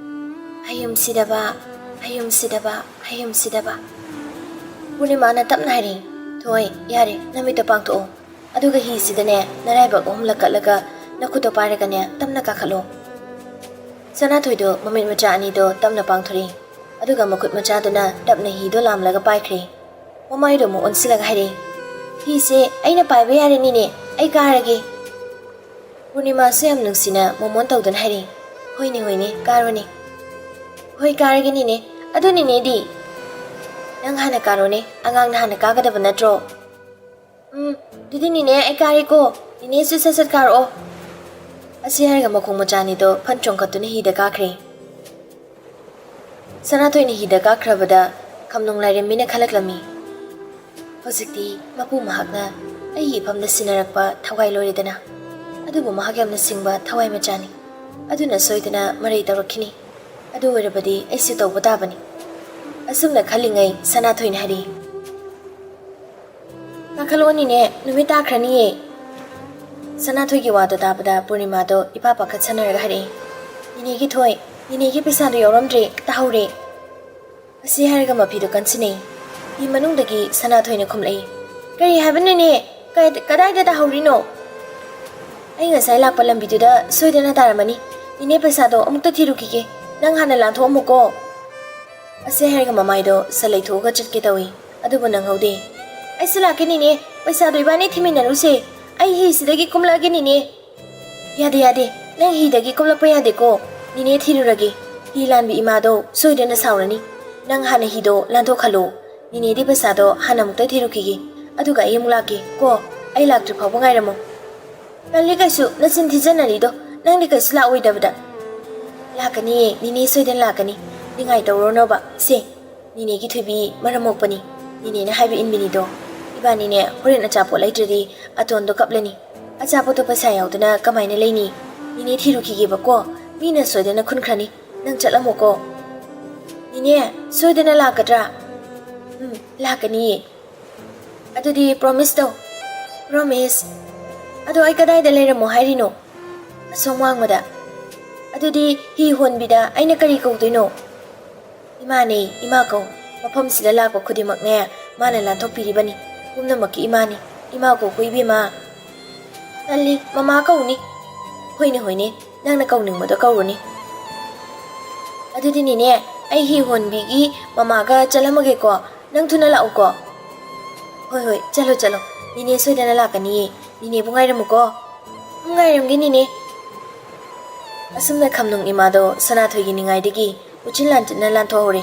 ꯍꯌꯨꯝ ꯁꯤꯗꯕ, ꯍꯌꯨꯝ ꯁꯤꯗꯕ, ꯍꯌꯨꯝ ꯁꯤꯗꯕ꯫ ꯄꯨꯔꯅꯤꯃꯥꯅ ꯇꯞꯅ ꯍꯥꯏꯔꯤ, "ꯊꯣꯏ, ꯌꯥꯔꯦ, ꯅꯃꯤꯠꯇꯣ ꯄꯥꯡꯊꯣꯛꯑꯣ꯫ ꯑꯗꯨꯒ ꯍꯤꯁꯤꯗꯅꯦ, ꯅꯔꯥꯏꯕꯛ ꯑꯍꯨꯝꯂꯛ ꯀꯠꯂꯒ ꯅꯈꯨꯠꯇꯣ ꯄꯥꯏꯔꯒꯅꯦ, ꯇꯞꯅ ꯀꯥꯈꯠꯂꯣ꯫" ꯁꯅꯥꯊꯣꯏꯗꯣ ꯃꯃꯤꯠ ꯃꯆꯥ ꯑꯅꯤꯗꯣ ꯇꯞꯅ ꯄꯥꯡꯊꯣꯔꯛꯏ꯫ ꯑꯗꯨꯒ ꯃꯈꯨꯠ ꯃꯆꯥꯗꯨꯅ ꯇꯞꯅ ꯍꯤꯗꯣ ꯂꯥꯝꯂꯒ ꯄꯥꯏꯈ꯭ꯔꯦ꯫ ꯃꯃꯥꯏꯗꯣ ꯑꯃꯨꯛ ꯑꯣꯟꯁꯤꯜꯂꯒ ꯍꯥꯏꯔꯛꯏ, ꯐꯤꯁꯦ ꯑꯩꯅ ꯄꯥꯏꯕ ꯌꯥꯔꯦ ꯅꯤꯅꯦ, ꯑꯩ ꯀꯥꯔꯒꯦ꯫ ꯄꯨꯔꯅꯤꯃꯥꯁꯨ ꯌꯥꯝ ꯅꯨꯡꯁꯤꯅ ꯃꯣꯃꯣꯟ ꯇꯧꯗꯨꯅ ꯍꯥꯏꯔꯛꯏ, "ꯍꯣꯏꯅꯦ, ꯍꯣꯏꯅꯦ, ꯀꯥꯔꯣꯅꯦ꯫" "ꯍꯣꯏ, ꯀꯥꯔꯒꯦ ꯅꯤꯅꯦ꯫ ꯑꯗꯨ ꯅꯤꯅꯦꯗꯤ?" "ꯅꯪ ꯍꯥꯟꯅ ꯀꯥꯔꯣꯅꯦ, ꯑꯉꯥꯡꯅ ꯍꯥꯟꯅ ꯀꯥꯒꯗꯕ ꯅꯠꯇ꯭ꯔꯣ?" "ꯎꯝ, ꯑꯗꯨꯗꯤ ꯅꯤꯅꯦ ꯑꯩ ꯀꯥꯔꯦꯀꯣ, ꯅꯤꯅꯦꯁꯨ ꯁꯠ ꯁꯠ ꯀꯥꯔꯛꯑꯣ꯫" ꯑꯁꯤ ꯍꯥꯏꯔꯒ ꯃꯈꯣꯡ ꯃꯆꯥ ꯑꯅꯤꯗꯣ ꯐꯟ ꯆꯣꯡꯈꯠꯇꯨꯅ ꯍꯤꯗ ꯀꯥꯈ꯭ꯔꯦ꯫ ꯁꯅꯥꯊꯣꯏꯅ ꯍꯤꯗ ꯀꯥꯈ꯭ꯔꯕꯗ ꯈꯝꯅꯨꯡ ꯂꯥꯏꯔꯦꯝꯕꯤꯅ ꯈꯜꯂꯛꯂꯝꯃꯤ꯫ ꯍꯧꯖꯤꯛꯇꯤ ꯃꯄꯨ ꯃꯍꯥꯛꯅ ꯑꯩꯒꯤ ꯏꯐꯝꯗ ꯁꯤꯟꯅꯔꯛꯄ ꯊꯋꯥꯏ ꯂꯣꯏꯔꯦꯗꯅ꯫ ꯑꯗꯨꯕꯨ ꯃꯍꯥꯛ ꯌꯥꯝꯅ ꯁꯤꯡꯕ ꯊꯋꯥꯏ ꯃꯆꯥꯅꯤ꯫ ꯑꯗꯨꯅ ꯁꯣꯏꯗꯅ ꯃꯔꯩ ꯇꯧꯔꯛꯈꯤꯅꯤ꯫ ꯑꯗꯨ ꯑꯣꯏꯔꯕꯗꯤ ꯑꯩꯁꯨ ꯇꯧꯕ ꯇꯥꯕꯅꯤ꯫ ꯑꯁꯨꯝꯅ ꯈꯜꯂꯤꯉꯩ ꯁꯅꯥꯊꯣꯏꯅ ꯍꯥꯏꯔꯛꯏ, "ꯀꯥꯈꯠꯂꯛꯑꯣꯅꯤꯅꯦ, ꯅꯨꯃꯤꯠ ꯇꯥꯈ꯭ꯔꯅꯤꯌꯦ꯫" ꯁꯅꯥꯊꯣꯏꯒꯤ ꯋꯥꯗꯣ ꯇꯥꯕꯗ ꯄꯨꯔꯅꯤꯃꯥꯗꯣ ꯏꯄꯥ ꯄꯥꯈꯠ ꯁꯥꯟꯅꯔꯒ ꯍꯥꯏꯔꯛꯏ, "ꯅꯤꯅꯦꯒꯤ ꯊꯣꯏ, ꯅꯤꯅꯦꯒꯤ ꯄꯩꯁꯥꯗꯣ ꯌꯥꯎꯔꯝꯗ꯭ꯔꯦ, ꯇꯥꯍꯧꯔꯦ꯫" ꯑꯁꯤ ꯍꯥꯏꯔꯒ ꯃꯐꯤꯗꯣ ꯀꯟꯁꯤꯟꯅꯩ꯫ ꯐꯤ ꯃꯅꯨꯡꯗꯒꯤ ꯁꯅꯥꯊꯣꯏꯅ ꯈꯨꯝꯂꯛꯏ, "ꯀꯔꯤ ꯍꯥꯏꯕꯅꯣꯅꯦ? ꯀ-, ꯀꯗꯥꯏꯗ ꯇꯥꯍꯧꯔꯤꯅꯣ?" "ꯑꯩ ꯉꯁꯥꯏ ꯂꯥꯛꯄ ꯂꯝꯕꯤꯗꯨꯗ ꯁꯣꯏꯗꯅ ꯇꯥꯔꯝꯃꯅꯤ꯫ ꯅꯤꯅꯦ, ꯄꯩꯁꯥꯗꯣ ꯑꯃꯨꯛꯇ ꯊꯤꯔꯨꯈꯤꯒꯦ꯫ ꯅꯪ ꯍꯥꯟꯅ ꯂꯥꯟꯊꯣꯛꯑꯝꯃꯨꯀꯣ꯫" ꯑꯁꯤ ꯍꯥꯏꯔꯒ ꯃꯃꯥꯏꯗꯣ ꯁꯟ ꯂꯩꯊꯣꯛꯑꯒ ꯆꯠꯀꯦ ꯇꯧꯏ, ꯑꯗꯨꯕꯨ ꯅꯪꯍꯧꯗꯦ꯫ "ꯑꯩꯁꯨ ꯂꯥꯛꯀꯦ ꯅꯤꯅꯦ, ꯄꯩꯁꯥꯗꯣ ꯏꯕꯥꯅꯤ ꯊꯤꯃꯤꯟꯅꯔꯨꯁꯦ꯫ ꯑꯩ ꯍꯤꯁꯤꯗꯒꯤ ꯀꯨꯝꯂꯛꯑꯒꯦ ꯅꯤꯅꯦ꯫" "ꯌꯥꯗꯦ, ꯌꯥꯗꯦ, ꯅꯪ ꯍꯤꯗꯒꯤ ꯀꯨꯝꯂꯛꯄ ꯌꯥꯗꯦꯀꯣ꯫ ꯅꯤꯅꯦ ꯊꯤꯔꯨꯔꯒꯦ꯫ ꯍꯤ ꯂꯥꯟꯕꯤ ꯏꯃꯥꯗꯣ ꯁꯣꯏꯗꯅ ꯁꯥꯎꯔꯅꯤ꯫ ꯅꯪ ꯍꯥꯟꯅ ꯍꯤꯗꯣ ꯂꯥꯟꯊꯣꯛꯍꯜꯂꯣ꯫ ꯅꯤꯅꯦꯗꯤ ꯄꯩꯁꯥꯗꯣ ꯍꯥꯟꯅ ꯑꯃꯨꯛꯇ ꯊꯤꯔꯨꯈꯤꯒꯦ, ꯑꯗꯨꯒ ꯑꯩ ꯑꯃꯨꯛ ꯂꯥꯛꯀꯦ ꯀꯣ꯫ ꯑꯩ ꯂꯥꯛꯇ꯭ꯔꯤ ꯐꯥꯎꯕ ꯉꯥꯏꯔꯝꯃꯣ꯫" "ꯇꯜꯂꯤ ꯀꯩꯁꯨ, ꯅꯆꯤꯟ ꯊꯤꯖꯟꯅꯔꯤꯗꯣ꯫ ꯅꯪꯗꯤ ꯀꯩꯁꯨ ꯂꯥꯛꯑꯣꯏꯗꯕꯗ꯫" "ꯂꯥꯛꯀꯅꯤꯌꯦ, ꯅꯤꯅꯦ ꯁꯣꯏꯗꯅ ꯂꯥꯛꯀꯅꯤ꯫ ꯅꯤꯡꯉꯥꯏ ꯇꯧꯔꯨꯔꯅꯣꯕ꯫ ꯁꯦ, ꯅꯤꯅꯦꯒꯤ ꯊꯣꯏꯕꯤ ꯃꯔꯝ ꯃꯣꯛꯄꯅꯤ꯫ ꯅꯤꯅꯦꯅ ꯍꯥꯏꯕ ꯏꯟꯕꯤꯅꯤꯗꯣ꯫ ꯏꯕꯥꯅꯤꯅꯦ, ꯍꯣꯔꯦꯟ ꯑꯆꯥꯄꯣꯠ ꯂꯩꯇ꯭ꯔꯗꯤ ꯑꯇꯣꯟꯗꯣ ꯀꯞꯂꯅꯤ꯫ ꯑꯆꯥꯄꯣꯠꯇꯣ ꯄꯩꯁꯥ ꯌꯥꯎꯗꯅ ꯀꯃꯥꯏꯅ ꯂꯩꯅꯤ? ꯅꯤꯅꯦ ꯊꯤꯔꯨꯈꯤꯒꯦꯕꯀꯣ꯫ ꯃꯤꯅ ꯁꯣꯏꯗꯅ ꯈꯨꯟꯈ꯭ꯔꯅꯤ꯫ ꯅꯪ ꯆꯠꯂꯝꯃꯣꯀꯣ꯫" "ꯅꯤꯅꯦ, ꯁꯣꯏꯗꯅ ꯂꯥꯛꯀꯗ꯭ꯔꯥ?" "ꯎꯝ, ꯂꯥꯛꯀꯅꯤꯌꯦ꯫" "ꯑꯗꯨꯗꯤ promise ꯇꯧ꯫" "Promise? ꯑꯗꯣ ꯑꯩ ꯀꯗꯥꯏꯗ ꯂꯩꯔꯝꯃꯣ ꯍꯥꯏꯔꯤꯅꯣ?" "ꯑꯁꯣꯝ ꯋꯥꯡꯃꯗ꯫" "ꯑꯗꯨꯗꯤ ꯍꯤ ꯍꯣꯟꯕꯤꯗ ꯑꯩꯅ ꯀꯔꯤ ꯀꯧꯗꯣꯏꯅꯣ?" "ꯏꯃꯥꯅꯦ, ꯏꯃꯥ ꯀꯧ꯫ ꯃꯐꯝꯁꯤꯗ ꯂꯥꯛꯄ ꯈꯨꯗꯤꯡꯃꯛꯅꯦ, ꯃꯥꯅ ꯂꯥꯟꯊꯣꯛꯄꯤꯔꯤꯕꯅꯤ꯫ ꯄꯨꯝꯅꯃꯛꯀꯤ ꯏꯃꯥꯅꯤ꯫ ꯏꯃꯥ ꯀꯧꯀꯣ ꯏꯕꯦꯝꯃ꯫" "ꯇꯜꯂꯤ, ꯃꯃꯥ ꯀꯧꯅꯤ꯫" "ꯍꯣꯏꯅꯦ, ꯍꯣꯏꯅꯦ, ꯅꯪꯅ ꯀꯧꯅꯤꯡꯕꯗꯣ ꯀꯧꯔꯨꯅꯤ꯫" "ꯑꯗꯨꯗꯤꯅꯦꯅꯦ, ꯑꯩ ꯍꯤ ꯍꯣꯟꯕꯤꯒꯤ ꯃꯃꯥꯒ ꯆꯠꯂꯝꯃꯒꯦꯀꯣ꯫ ꯅꯪ ꯊꯨꯅ ꯂꯥꯛꯎꯀꯣ꯫" "ꯍꯣꯏ, ꯍꯣꯏ, ꯆꯠꯂꯣ, ꯆꯠꯂꯣ꯫ ꯅꯤꯅꯦ ꯁꯣꯏꯗꯅ ꯂꯥꯛꯀꯅꯤꯌꯦ꯫ ꯅꯤꯅꯦꯕꯨ ꯉꯥꯏꯔꯝꯃꯨꯀꯣ꯫ ꯎꯝ, ꯉꯥꯏꯔꯝꯒꯦ, ꯅꯤꯅꯦ꯫ ꯑꯁꯨꯝꯅ ꯈꯝꯅꯨꯡ ꯏꯃꯥꯗꯣ ꯁꯅꯥꯊꯣꯏꯒꯤ ꯅꯤꯡꯉꯥꯏꯗꯒꯤ ꯎꯆꯤꯟ ꯂꯥꯟꯇꯤꯟꯅ ꯂꯥꯟꯊꯣꯛꯍꯧꯔꯦ꯫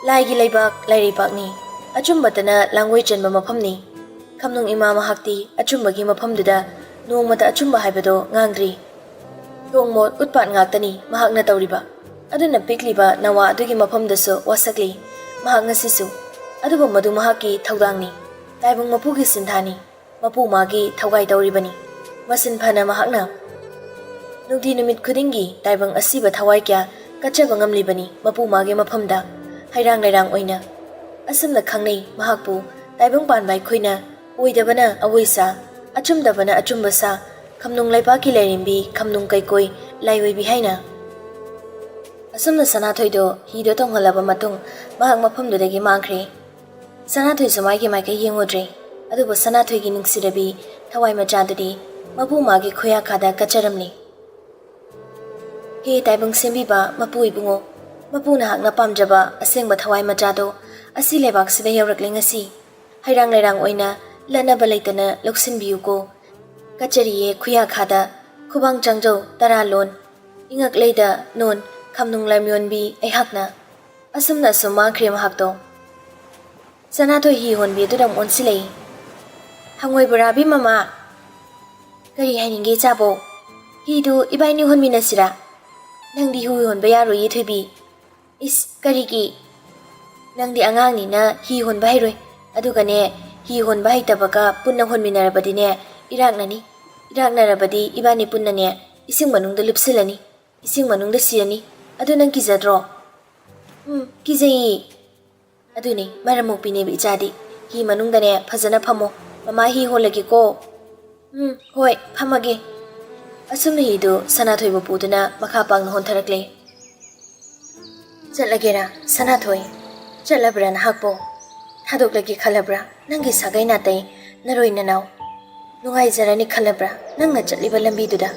ꯂꯥꯏꯒꯤ ꯂꯩꯕꯥꯛ ꯂꯥꯏꯔꯩꯕꯥꯛꯅꯤ꯫ ꯑꯆꯨꯝꯕꯇꯅ ꯂꯥꯡꯒꯣꯏ ꯆꯟꯕ ꯃꯐꯝꯅꯤ꯫ ꯈꯝꯅꯨꯡ ꯏꯃꯥ ꯃꯍꯥꯛꯇꯤ ꯑꯆꯨꯝꯕꯒꯤ ꯃꯐꯝꯗꯨꯗ ꯅꯣꯡꯃꯇ ꯑꯆꯨꯝꯕ ꯍꯥꯏꯕꯗꯣ ꯉꯥꯡꯗ꯭ꯔꯤ꯫ ꯇꯣꯡꯃꯣꯠ ꯎꯠꯄꯥꯠ ꯉꯥꯛꯇꯅꯤ ꯃꯍꯥꯛꯅ ꯇꯧꯔꯤꯕ꯫ ꯑꯗꯨꯅ ꯄꯤꯛꯂꯤꯕ ꯅꯋꯥ ꯑꯗꯨꯒꯤ ꯃꯐꯝꯗꯁꯨ ꯋꯥꯁꯛꯂꯤ ꯃꯍꯥꯛ ꯉꯁꯤꯁꯨ꯫ ꯑꯗꯨꯕꯨ ꯃꯗꯨ ꯃꯍꯥꯛꯀꯤ ꯊꯧꯗꯥꯡꯅꯤ꯫ ꯇꯥꯏꯕꯪ ꯃꯄꯨꯒꯤ ꯁꯤꯟꯊꯥꯅꯤ꯫ ꯃꯄꯨ ꯃꯥꯒꯤ ꯊꯧꯒꯥꯏ ꯇꯧꯔꯤꯕꯅꯤ꯫ ꯃꯁꯤꯟ ꯐꯅ ꯃꯍꯥꯛꯅ ꯅꯨꯡꯇꯤ ꯅꯨꯃꯤꯠ ꯈꯨꯗꯤꯡꯒꯤ ꯇꯥꯏꯕꯪ ꯑꯁꯤꯕ ꯊꯋꯥꯏ ꯀꯌꯥ ꯀꯠꯆꯕ ꯉꯝꯂꯤꯕꯅꯤ ꯃꯄꯨ ꯃꯥꯒꯤ ꯃꯐꯝꯗ꯫ ꯍꯩꯔꯥꯡ ꯂꯩꯔꯥꯡ ꯑꯣꯏꯅ꯫ ꯑꯁꯨꯝꯅ ꯈꯪꯅꯩ ꯃꯍꯥꯛꯄꯨ ꯇꯥꯏꯕꯪ ꯄꯥꯟꯕ ꯑꯩꯈꯣꯏꯅ꯫ ꯑꯣꯏꯗꯕꯅ ꯑꯋꯣꯏ ꯁꯥ, ꯑꯆꯨꯝꯗꯕꯅ ꯑꯆꯨꯝꯕ ꯁꯥ, ꯈꯝꯅꯨꯡ ꯂꯩꯕꯥꯛꯀꯤ ꯂꯥꯏꯔꯦꯝꯕꯤ ꯈꯝꯅꯨꯡ ꯀꯩꯀꯣꯏ ꯂꯥꯏꯑꯣꯏꯕꯤ ꯍꯥꯏꯅ꯫ ꯑꯁꯨꯝꯅ ꯁꯅꯥꯊꯣꯏꯗꯣ ꯍꯤꯗꯣ ꯇꯣꯡꯍꯜꯂꯕ ꯃꯇꯨꯡ ꯃꯍꯥꯛ ꯃꯐꯝꯗꯨꯗꯒꯤ ꯃꯥꯡꯈ꯭ꯔꯦ꯫ ꯁꯅꯥꯊꯣꯏꯁꯨ ꯃꯥꯒꯤ ꯃꯥꯏꯀꯩ ꯌꯦꯡꯉꯨꯗ꯭ꯔꯦ꯫ ꯑꯗꯨꯕꯨ ꯁꯅꯥꯊꯣꯏꯒꯤ ꯅꯨꯡꯁꯤꯔꯕꯤ ꯊꯋꯥꯏ ꯃꯆꯥꯗꯨꯗꯤ ꯃꯄꯨ ꯃꯥꯒꯤ ꯈꯨꯌꯥꯈꯥꯗ ꯀꯠꯆꯔꯝꯂꯤ꯫ ꯍꯦ ꯇꯥꯏꯕꯪ ꯁꯦꯝꯕꯤꯕ ꯃꯄꯨ ꯏꯕꯨꯡꯉꯣ, ꯃꯄꯨ ꯅꯍꯥꯛꯅ ꯄꯥꯝꯖꯕ ꯑꯁꯦꯡꯕ ꯊꯋꯥꯏ ꯃꯆꯥꯗꯣ ꯑꯁꯤ ꯂꯩꯕꯥꯛꯁꯤꯗ ꯌꯧꯔꯛꯂꯦ ꯉꯁꯤ꯫ ꯍꯩꯔꯥꯡ ꯂꯩꯔꯥꯡ ꯑꯣꯏꯅ ꯂꯠꯅꯕ ꯂꯩꯇꯅ ꯂꯧꯁꯤꯟꯕꯤꯌꯨꯀꯣ꯫ ꯀꯠꯆꯔꯤꯌꯦ ꯈꯨꯌꯥꯈꯥꯗ, ꯈꯨꯕꯥꯡ ꯆꯥꯡꯖꯧ ꯇꯔꯥ ꯂꯣꯟ, ꯏꯉꯛ ꯂꯩꯗ ꯅꯣꯟ ꯈꯝꯅꯨꯡ ꯂꯥꯏꯃꯤꯌꯣꯟꯕꯤ ꯑꯩꯍꯥꯛꯅ꯫ ꯑꯁꯨꯝꯅ ꯑꯁꯨꯝ ꯃꯥꯡꯈ꯭ꯔꯦ ꯃꯍꯥꯛꯇꯣ꯫ ꯁꯅꯥꯊꯣꯏ ꯍꯤ ꯍꯣꯟꯕꯤ ꯑꯗꯨꯗ ꯑꯃꯨꯛ ꯑꯣꯟꯁꯤꯜꯂꯛꯏ꯫ "ꯍꯪꯉꯣꯏ ꯕꯣꯔꯥꯕꯤ ꯃꯃꯥ!" "ꯀꯔꯤ ꯍꯥꯏꯅꯤꯡꯒꯦ ꯏꯆꯥꯕꯣ? ꯍꯤꯗꯨ ꯏꯕꯥꯏꯅꯤ ꯍꯣꯟꯃꯤꯟꯅꯁꯤꯔꯥ? ꯅꯪꯗꯤ ꯍꯤ ꯍꯣꯟꯕ ꯌꯥꯔꯣꯏꯌꯦ ꯊꯣꯏꯕꯤ꯫" "ꯏꯁ, ꯀꯔꯤꯒꯤ? ꯅꯪꯗꯤ ꯑꯉꯥꯡꯅꯤꯅ ꯍꯤ ꯍꯣꯟꯕ ꯍꯩꯔꯣꯏ꯫ ꯑꯗꯨꯒꯅꯦ, ꯍꯤ ꯍꯣꯟꯕ ꯍꯩꯇꯕꯒ ꯄꯨꯟꯅ ꯍꯣꯟꯃꯤꯟꯅꯔꯕꯗꯤꯅꯦ, ꯏꯔꯥꯛꯅꯅꯤ꯫ ꯏꯔꯥꯛꯅꯔꯕꯗꯤ ꯏꯕꯥꯅꯤ ꯄꯨꯟꯅꯅꯦ ꯏꯁꯤꯡ ꯃꯅꯨꯡꯗ ꯂꯨꯞꯁꯤꯜꯂꯅꯤ꯫ ꯏꯁꯤꯡ ꯃꯅꯨꯡꯗ ꯁꯤꯔꯅꯤ꯫ ꯑꯗꯨ ꯅꯪ ꯀꯤꯖꯗ꯭ꯔꯣ?" "ꯎꯝ, ꯀꯤꯖꯩꯌꯦ꯫" "ꯑꯗꯨꯅꯤ, ꯃꯔꯝ ꯃꯣꯛꯄꯤꯅꯦꯕ ꯏꯆꯥꯗꯤ꯫ ꯍꯤ ꯃꯅꯨꯡꯗꯅꯦ ꯐꯖꯅ ꯐꯝꯃꯣ꯫ ꯃꯃꯥ ꯍꯤ ꯍꯣꯜꯂꯒꯦꯀꯣ꯫" "ꯎꯝ, ꯍꯣꯏ, ꯐꯝꯃꯒꯦ꯫" ꯑꯁꯨꯝꯅ ꯍꯤꯗꯨ ꯁꯅꯥꯊꯣꯏꯕꯨ ꯄꯨꯗꯨꯅ ꯃꯈꯥ ꯄꯥꯡꯅ ꯍꯣꯟꯊꯔꯛꯂꯦ꯫ "ꯆꯠꯂꯒꯦꯔꯥ, ꯁꯅꯥꯊꯣꯏ? ꯆꯠꯂꯕ꯭ꯔꯥ ꯅꯍꯥꯛꯄꯣ? ꯊꯥꯗꯣꯛꯂꯒꯦ ꯈꯜꯂꯕ꯭ꯔꯥ ꯅꯪꯒꯤ ꯁꯥꯒꯩ ꯅꯥꯇꯩ, ꯅꯔꯣꯏ ꯅꯅꯥꯎ? ꯅꯨꯡꯉꯥꯏꯖꯔꯅꯤ ꯈꯜꯂꯕ꯭ꯔꯥ ꯅꯪꯅ ꯆꯠꯂꯤꯕ ꯂꯝꯕꯤꯗꯨꯗ?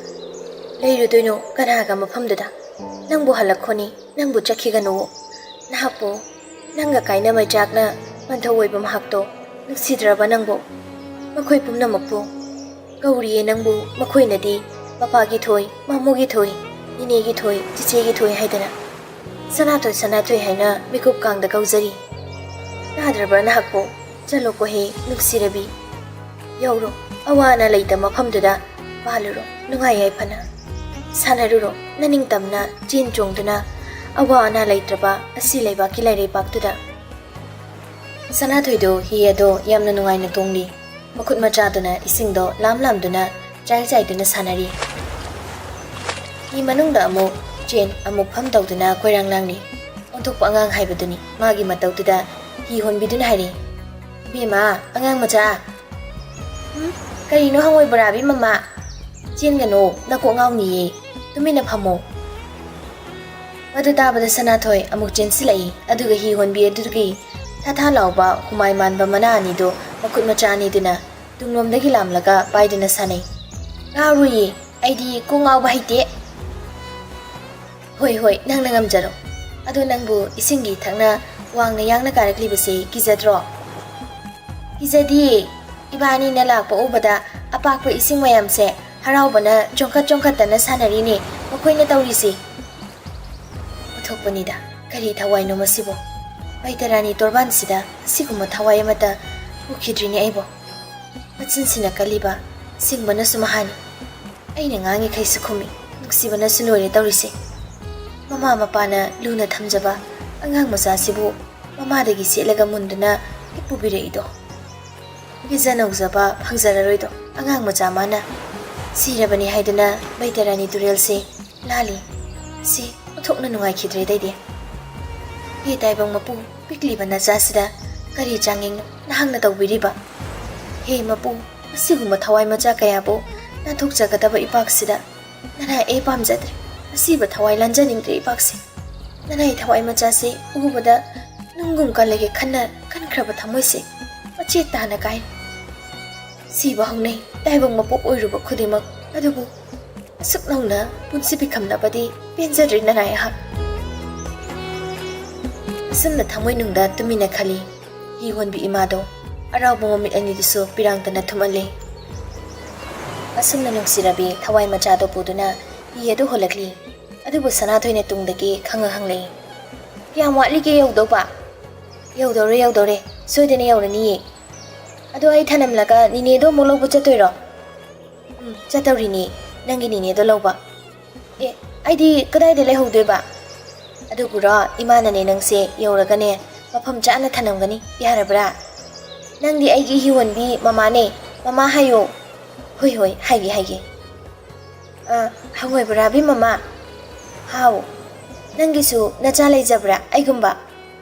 ꯂꯩꯔꯨꯗꯣꯏꯅꯣ ꯀꯅꯥꯒ ꯃꯐꯝꯗꯨꯗ? ꯅꯪꯕꯨ ꯍꯜꯂꯛꯈꯣꯅꯤ, ꯅꯪꯕꯨ ꯆꯠꯈꯤꯒꯅꯨ꯫ ꯅꯍꯥꯛꯄꯨ, ꯅꯪꯒ ꯀꯥꯏꯅ ꯃꯩꯆꯥꯛꯅ ꯄꯟꯊꯧ ꯑꯣꯏꯕ ꯃꯍꯥꯛꯇꯣ ꯅꯨꯡꯁꯤꯗ꯭ꯔꯕ ꯅꯪꯕꯨ?" ꯃꯈꯣꯏ ꯄꯨꯝꯅꯃꯛꯄꯨ ꯀꯧꯔꯤꯌꯦ ꯅꯪꯕꯨ꯫ ꯃꯈꯣꯏꯅꯗꯤ ꯄꯄꯥꯒꯤ ꯊꯣꯏ, ꯃꯃꯣꯒꯤ ꯊꯣꯏ, ꯏꯅꯦꯒꯤ ꯊꯣꯏ, ꯆꯤꯆꯦꯒꯤ ꯊꯣꯏ ꯍꯥꯏꯗꯅ ꯁꯅꯥꯊꯣꯏ, ꯁꯅꯥꯊꯣꯏ ꯍꯥꯏꯅ ꯃꯤꯀꯨꯞ ꯀꯥꯡꯗ ꯀꯧꯖꯔꯤ꯫ ꯌꯥꯗ꯭ꯔꯕ꯭ꯔꯥ ꯅꯍꯥꯛꯄꯨ? ꯆꯠꯂꯣꯀꯣ ꯍꯦ ꯅꯨꯡꯁꯤꯔꯕꯤ꯫ ꯌꯧꯔꯣ, ꯑꯋꯥ ꯑꯅꯥ ꯂꯩꯇ ꯃꯐꯝꯗꯨꯗ ꯄꯥꯜꯂꯨꯔꯣ ꯅꯨꯡꯉꯥꯏ ꯌꯥꯏꯐꯅ꯫ ꯁꯥꯟꯅꯔꯨꯔꯣ ꯅꯅꯤꯡꯇꯝꯅ ꯆꯦꯟ ꯆꯣꯡꯗꯨꯅ ꯑꯋꯥ ꯑꯅꯥ ꯂꯩꯇ꯭ꯔꯕ ꯑꯁꯤ ꯂꯩꯕꯥꯛꯀꯤ ꯂꯩꯔꯩꯕꯥꯛꯇꯨꯗ꯫ ꯁꯅꯥꯊꯣꯏꯗꯣ ꯍꯤ ꯑꯗꯣ ꯌꯥꯝꯅ ꯅꯨꯡꯉꯥꯏꯅ ꯇꯣꯡꯂꯤ꯫ ꯃꯈꯨꯠ ꯃꯆꯥꯗꯨꯅ ꯏꯁꯤꯡꯗꯣ ꯂꯥꯝ ꯂꯥꯝꯗꯨꯅ ꯆꯥꯏ ꯆꯥꯏꯗꯨꯅ ꯁꯥꯟꯅꯔꯤ꯫ ꯍꯤ ꯃꯅꯨꯡꯗ ꯑꯃꯨꯛ ꯆꯦꯟ ꯑꯃꯨꯛ ꯐꯝ ꯇꯧꯗꯨꯅ ꯀꯣꯏꯔꯥꯡ ꯂꯥꯡꯂꯤ꯫ ꯑꯣꯟꯊꯣꯛꯄ ꯑꯉꯥꯡ ꯍꯥꯏꯕꯗꯨꯅꯤ꯫ ꯃꯥꯒꯤ ꯃꯇꯧꯗꯨꯗ ꯍꯤ ꯍꯣꯟꯕꯤꯗꯨꯅ ꯍꯥꯏꯔꯤ, "ꯏꯕꯦꯝꯃ, ꯑꯉꯥꯡ ꯃꯆꯥ, ꯎꯝ, ꯀꯔꯤꯅꯣ ꯍꯪꯉꯣꯏ ꯕꯣꯔꯥꯕꯤ ꯃꯃꯥ? ꯆꯦꯟꯒꯅꯣ, ꯅꯀꯣꯛ ꯉꯥꯎꯅꯤꯌꯦ꯫ ꯇꯨꯃꯤꯟꯅ ꯐꯝꯃꯣ꯫" ꯃꯗꯨ ꯇꯥꯕꯗ ꯁꯅꯥꯊꯣꯏ ꯑꯃꯨꯛ ꯆꯦꯟꯁꯤꯜꯂꯛꯏ꯫ ꯑꯗꯨꯒ ꯍꯤ ꯍꯣꯟꯕꯤ ꯑꯗꯨꯒꯤ ꯊꯥ ꯊꯥ ꯂꯥꯎꯕ ꯍꯨꯃꯥꯏ ꯃꯥꯟꯕ ꯃꯅꯥ ꯑꯅꯤꯗꯨ ꯃꯈꯨꯠ ꯃꯆꯥ ꯑꯅꯤꯗꯨꯅ ꯇꯨꯡꯂꯣꯝꯗꯒꯤ ꯂꯥꯝꯂꯒ ꯄꯥꯏꯗꯨꯅ ꯁꯥꯟꯅꯩ꯫ "ꯉꯥꯎꯔꯨꯏꯌꯦ, ꯑꯩꯗꯤ ꯀꯣꯛ ꯉꯥꯎꯕ ꯍꯩꯇꯦ꯫" "ꯍꯣꯏ, ꯍꯣꯏ, ꯅꯪꯅ ꯉꯝꯖꯔꯣ꯫ ꯑꯗꯣ ꯅꯪꯕꯨ ꯏꯁꯤꯡꯒꯤ ꯊꯛꯅ ꯋꯥꯡꯅ ꯌꯥꯡꯅ ꯀꯥꯔꯛꯂꯤꯕꯁꯦ ꯀꯤꯖꯗ꯭ꯔꯣ?" "ꯀꯤꯖꯗꯤꯌꯦ꯫ ꯏꯕꯥꯅꯤꯅ ꯂꯥꯛꯄ ꯎꯕꯗ ꯑꯄꯥꯛꯄ ꯏꯁꯤꯡ ꯃꯌꯥꯝꯁꯦ ꯍꯔꯥꯎꯕꯅ ꯆꯣꯡꯈꯠ ꯆꯣꯡꯈꯠꯇꯅ ꯁꯥꯟꯅꯔꯤꯅꯦ ꯃꯈꯣꯏꯅ ꯇꯧꯔꯤꯁꯦ꯫" ꯑꯣꯟꯊꯣꯛꯄꯅꯤꯗ, ꯀꯔꯤ ꯊꯋꯥꯏꯅꯣ ꯃꯁꯤꯕꯣ? ꯕꯩꯇꯔꯥꯅꯤ ꯇꯣꯔꯕꯥꯟꯁꯤꯗ ꯑꯁꯤꯒꯨꯝꯕ ꯊꯋꯥꯏ ꯑꯃꯠꯇ ꯎꯈꯤꯗ꯭ꯔꯤꯅꯦ ꯑꯩꯕꯣ꯫ ꯃꯆꯤꯟꯁꯤꯅ ꯀꯜꯂꯤꯕ, ꯁꯤꯡꯕꯅꯁꯨ ꯃꯍꯥꯅꯤ꯫ ꯑꯩꯅ ꯉꯥꯡꯉꯤꯈꯩꯁꯨ ꯈꯨꯝꯃꯤ, ꯅꯨꯡꯁꯤꯕꯅꯁꯨ ꯂꯣꯏꯔꯦ ꯇꯧꯔꯤꯁꯦ꯫ ꯃꯃꯥ ꯃꯄꯥꯅ ꯂꯨꯅ ꯊꯝꯖꯕ ꯑꯉꯥꯡ ꯃꯆꯥꯁꯤꯕꯨ ꯃꯃꯥꯗꯒꯤ ꯆꯦꯠꯂꯒ ꯃꯨꯟꯗꯨꯅ ꯍꯦꯛ ꯄꯨꯕꯤꯔꯛꯏꯗꯣ꯫ ꯄꯤꯖ ꯅꯧꯖꯕ ꯐꯪꯖꯔꯔꯣꯏꯗꯣ ꯑꯉꯥꯡ ꯃꯆꯥ ꯃꯥꯅ꯫ ꯁꯤꯔꯕꯅꯤ ꯍꯥꯏꯗꯨꯅ ꯕꯩꯇꯔꯥꯅꯤ ꯇꯨꯔꯦꯜꯁꯦ ꯂꯥꯜꯂꯤ꯫ ꯁꯤ ꯑꯣꯟꯊꯣꯛꯅ ꯅꯨꯡꯉꯥꯏꯈꯤꯗ꯭ꯔꯦꯗ ꯑꯩꯗꯤ꯫ ꯍꯦ ꯇꯥꯏꯕꯪ ꯃꯄꯨ, ꯄꯤꯛꯂꯤꯕ ꯅꯆꯥꯁꯤꯗ ꯀꯔꯤ ꯆꯥꯡꯌꯦꯡꯅꯣ ꯅꯍꯥꯛꯅ ꯇꯧꯕꯤꯔꯤꯕ? ꯍꯦ ꯃꯄꯨ, ꯑꯁꯤꯒꯨꯝꯕ ꯊꯋꯥꯏ ꯃꯆꯥ ꯀꯌꯥꯕꯨ ꯅꯥꯟꯊꯣꯛꯆꯒꯗꯕ ꯏꯄꯥꯛꯁꯤꯗ ꯅꯅꯥꯏ ꯑꯩ ꯄꯥꯝꯖꯗ꯭ꯔꯦ꯫ ꯑꯁꯤꯕ ꯊꯋꯥꯏ ꯂꯥꯟꯖꯅꯤꯡꯗ꯭ꯔꯦ ꯏꯄꯥꯛꯁꯦ꯫ ꯅꯅꯥꯏ ꯊꯋꯥꯏ ꯃꯆꯥꯁꯦ ꯎꯕꯗ ꯅꯨꯡꯒꯨꯝ ꯀꯜꯂꯒꯦ ꯈꯟꯅ ꯈꯟꯈ꯭ꯔꯕ ꯊꯃꯣꯏꯁꯦ ꯃꯆꯦꯠ ꯇꯥꯅ ꯀꯥꯏ꯫ ꯁꯤꯕ ꯍꯧꯅꯩ ꯇꯥꯏꯕꯪ ꯃꯄꯣꯛ ꯑꯣꯏꯔꯨꯕ ꯈꯨꯗꯤꯡꯃꯛ, ꯑꯗꯨꯕꯨ ꯑꯁꯨꯛ ꯅꯧꯅ ꯄꯨꯟꯁꯤ ꯄꯤꯈꯝꯅꯕꯗꯤ ꯄꯦꯟꯖꯗ꯭ꯔꯤ ꯅꯅꯥꯏ ꯑꯩꯍꯥꯛ꯫ ꯑꯁꯨꯝꯅ ꯊꯃꯣꯏꯅꯨꯡꯗ ꯇꯨꯃꯤꯟꯅ ꯈꯜꯂꯤ ꯍꯤ ꯍꯣꯟꯕꯤ ꯏꯃꯥꯗꯣ꯫ ꯑꯔꯥꯎꯕ ꯃꯃꯤꯠ ꯑꯅꯤꯗꯨꯁꯨ ꯄꯤꯔꯥꯡꯇꯅ ꯊꯨꯝꯍꯜꯂꯤ꯫ ꯑꯁꯨꯝꯅ ꯅꯨꯡꯁꯤꯔꯕꯤ ꯊꯋꯥꯏ ꯃꯆꯥꯗꯣ ꯄꯨꯗꯨꯅ ꯍꯤ ꯑꯗꯨ ꯍꯣꯜꯂꯛꯂꯤ꯫ ꯑꯗꯨꯕꯨ ꯁꯅꯥꯊꯣꯏꯅ ꯇꯨꯡꯗꯒꯤ ꯈꯪꯉ ꯍꯪꯂꯛꯏ, "ꯀꯌꯥꯝ ꯋꯥꯠꯂꯤꯒꯦ ꯌꯧꯗꯧꯕ?" "ꯌꯧꯗꯧꯔꯦ, ꯌꯧꯗꯧꯔꯦ, ꯁꯣꯏꯗꯅ ꯌꯧꯔꯅꯤꯌꯦ꯫ ꯑꯗꯣ ꯑꯩ ꯊꯅꯝꯂꯒ ꯅꯤꯅꯦꯗꯣ ꯑꯃꯨꯛ ꯂꯧꯕ ꯆꯠꯇꯣꯏꯔꯣ?" "ꯎꯝ, ꯆꯠꯇꯧꯔꯤꯅꯤ, ꯅꯪꯒꯤ ꯅꯤꯅꯦꯗꯣ ꯂꯧꯕ꯫" "ꯑꯦ, ꯑꯩꯗꯤ ꯀꯗꯥꯏꯗ ꯂꯩꯍꯧꯗꯣꯏꯕ?" "ꯑꯗꯨꯕꯨꯔꯣ, ꯏꯃꯥꯅꯅꯦ ꯅꯪꯁꯦ ꯌꯧꯔꯒꯅꯦ ꯃꯐꯝ ꯆꯥꯅ ꯊꯅꯝꯒꯅꯤ, ꯌꯥꯔꯕ꯭ꯔꯥ? ꯅꯪꯗꯤ ꯑꯩꯒꯤ ꯍꯤꯍꯣꯟꯕꯤ ꯃꯃꯥꯅꯦ, ꯃꯃꯥ ꯍꯥꯏꯌꯣ꯫" "ꯍꯣꯏ, ꯍꯣꯏ, ꯍꯥꯏꯒꯦ, ꯍꯥꯏꯒꯦ꯫" "ꯑ, ꯍꯪꯉꯣꯏ ꯕꯣꯔꯥꯕꯤ ꯃꯃꯥ꯫" "ꯍꯥꯎ꯫" "ꯅꯪꯒꯤꯁꯨ ꯅꯆꯥ ꯂꯩꯖꯕ꯭ꯔꯥ ꯑꯩꯒꯨꯝꯕ?"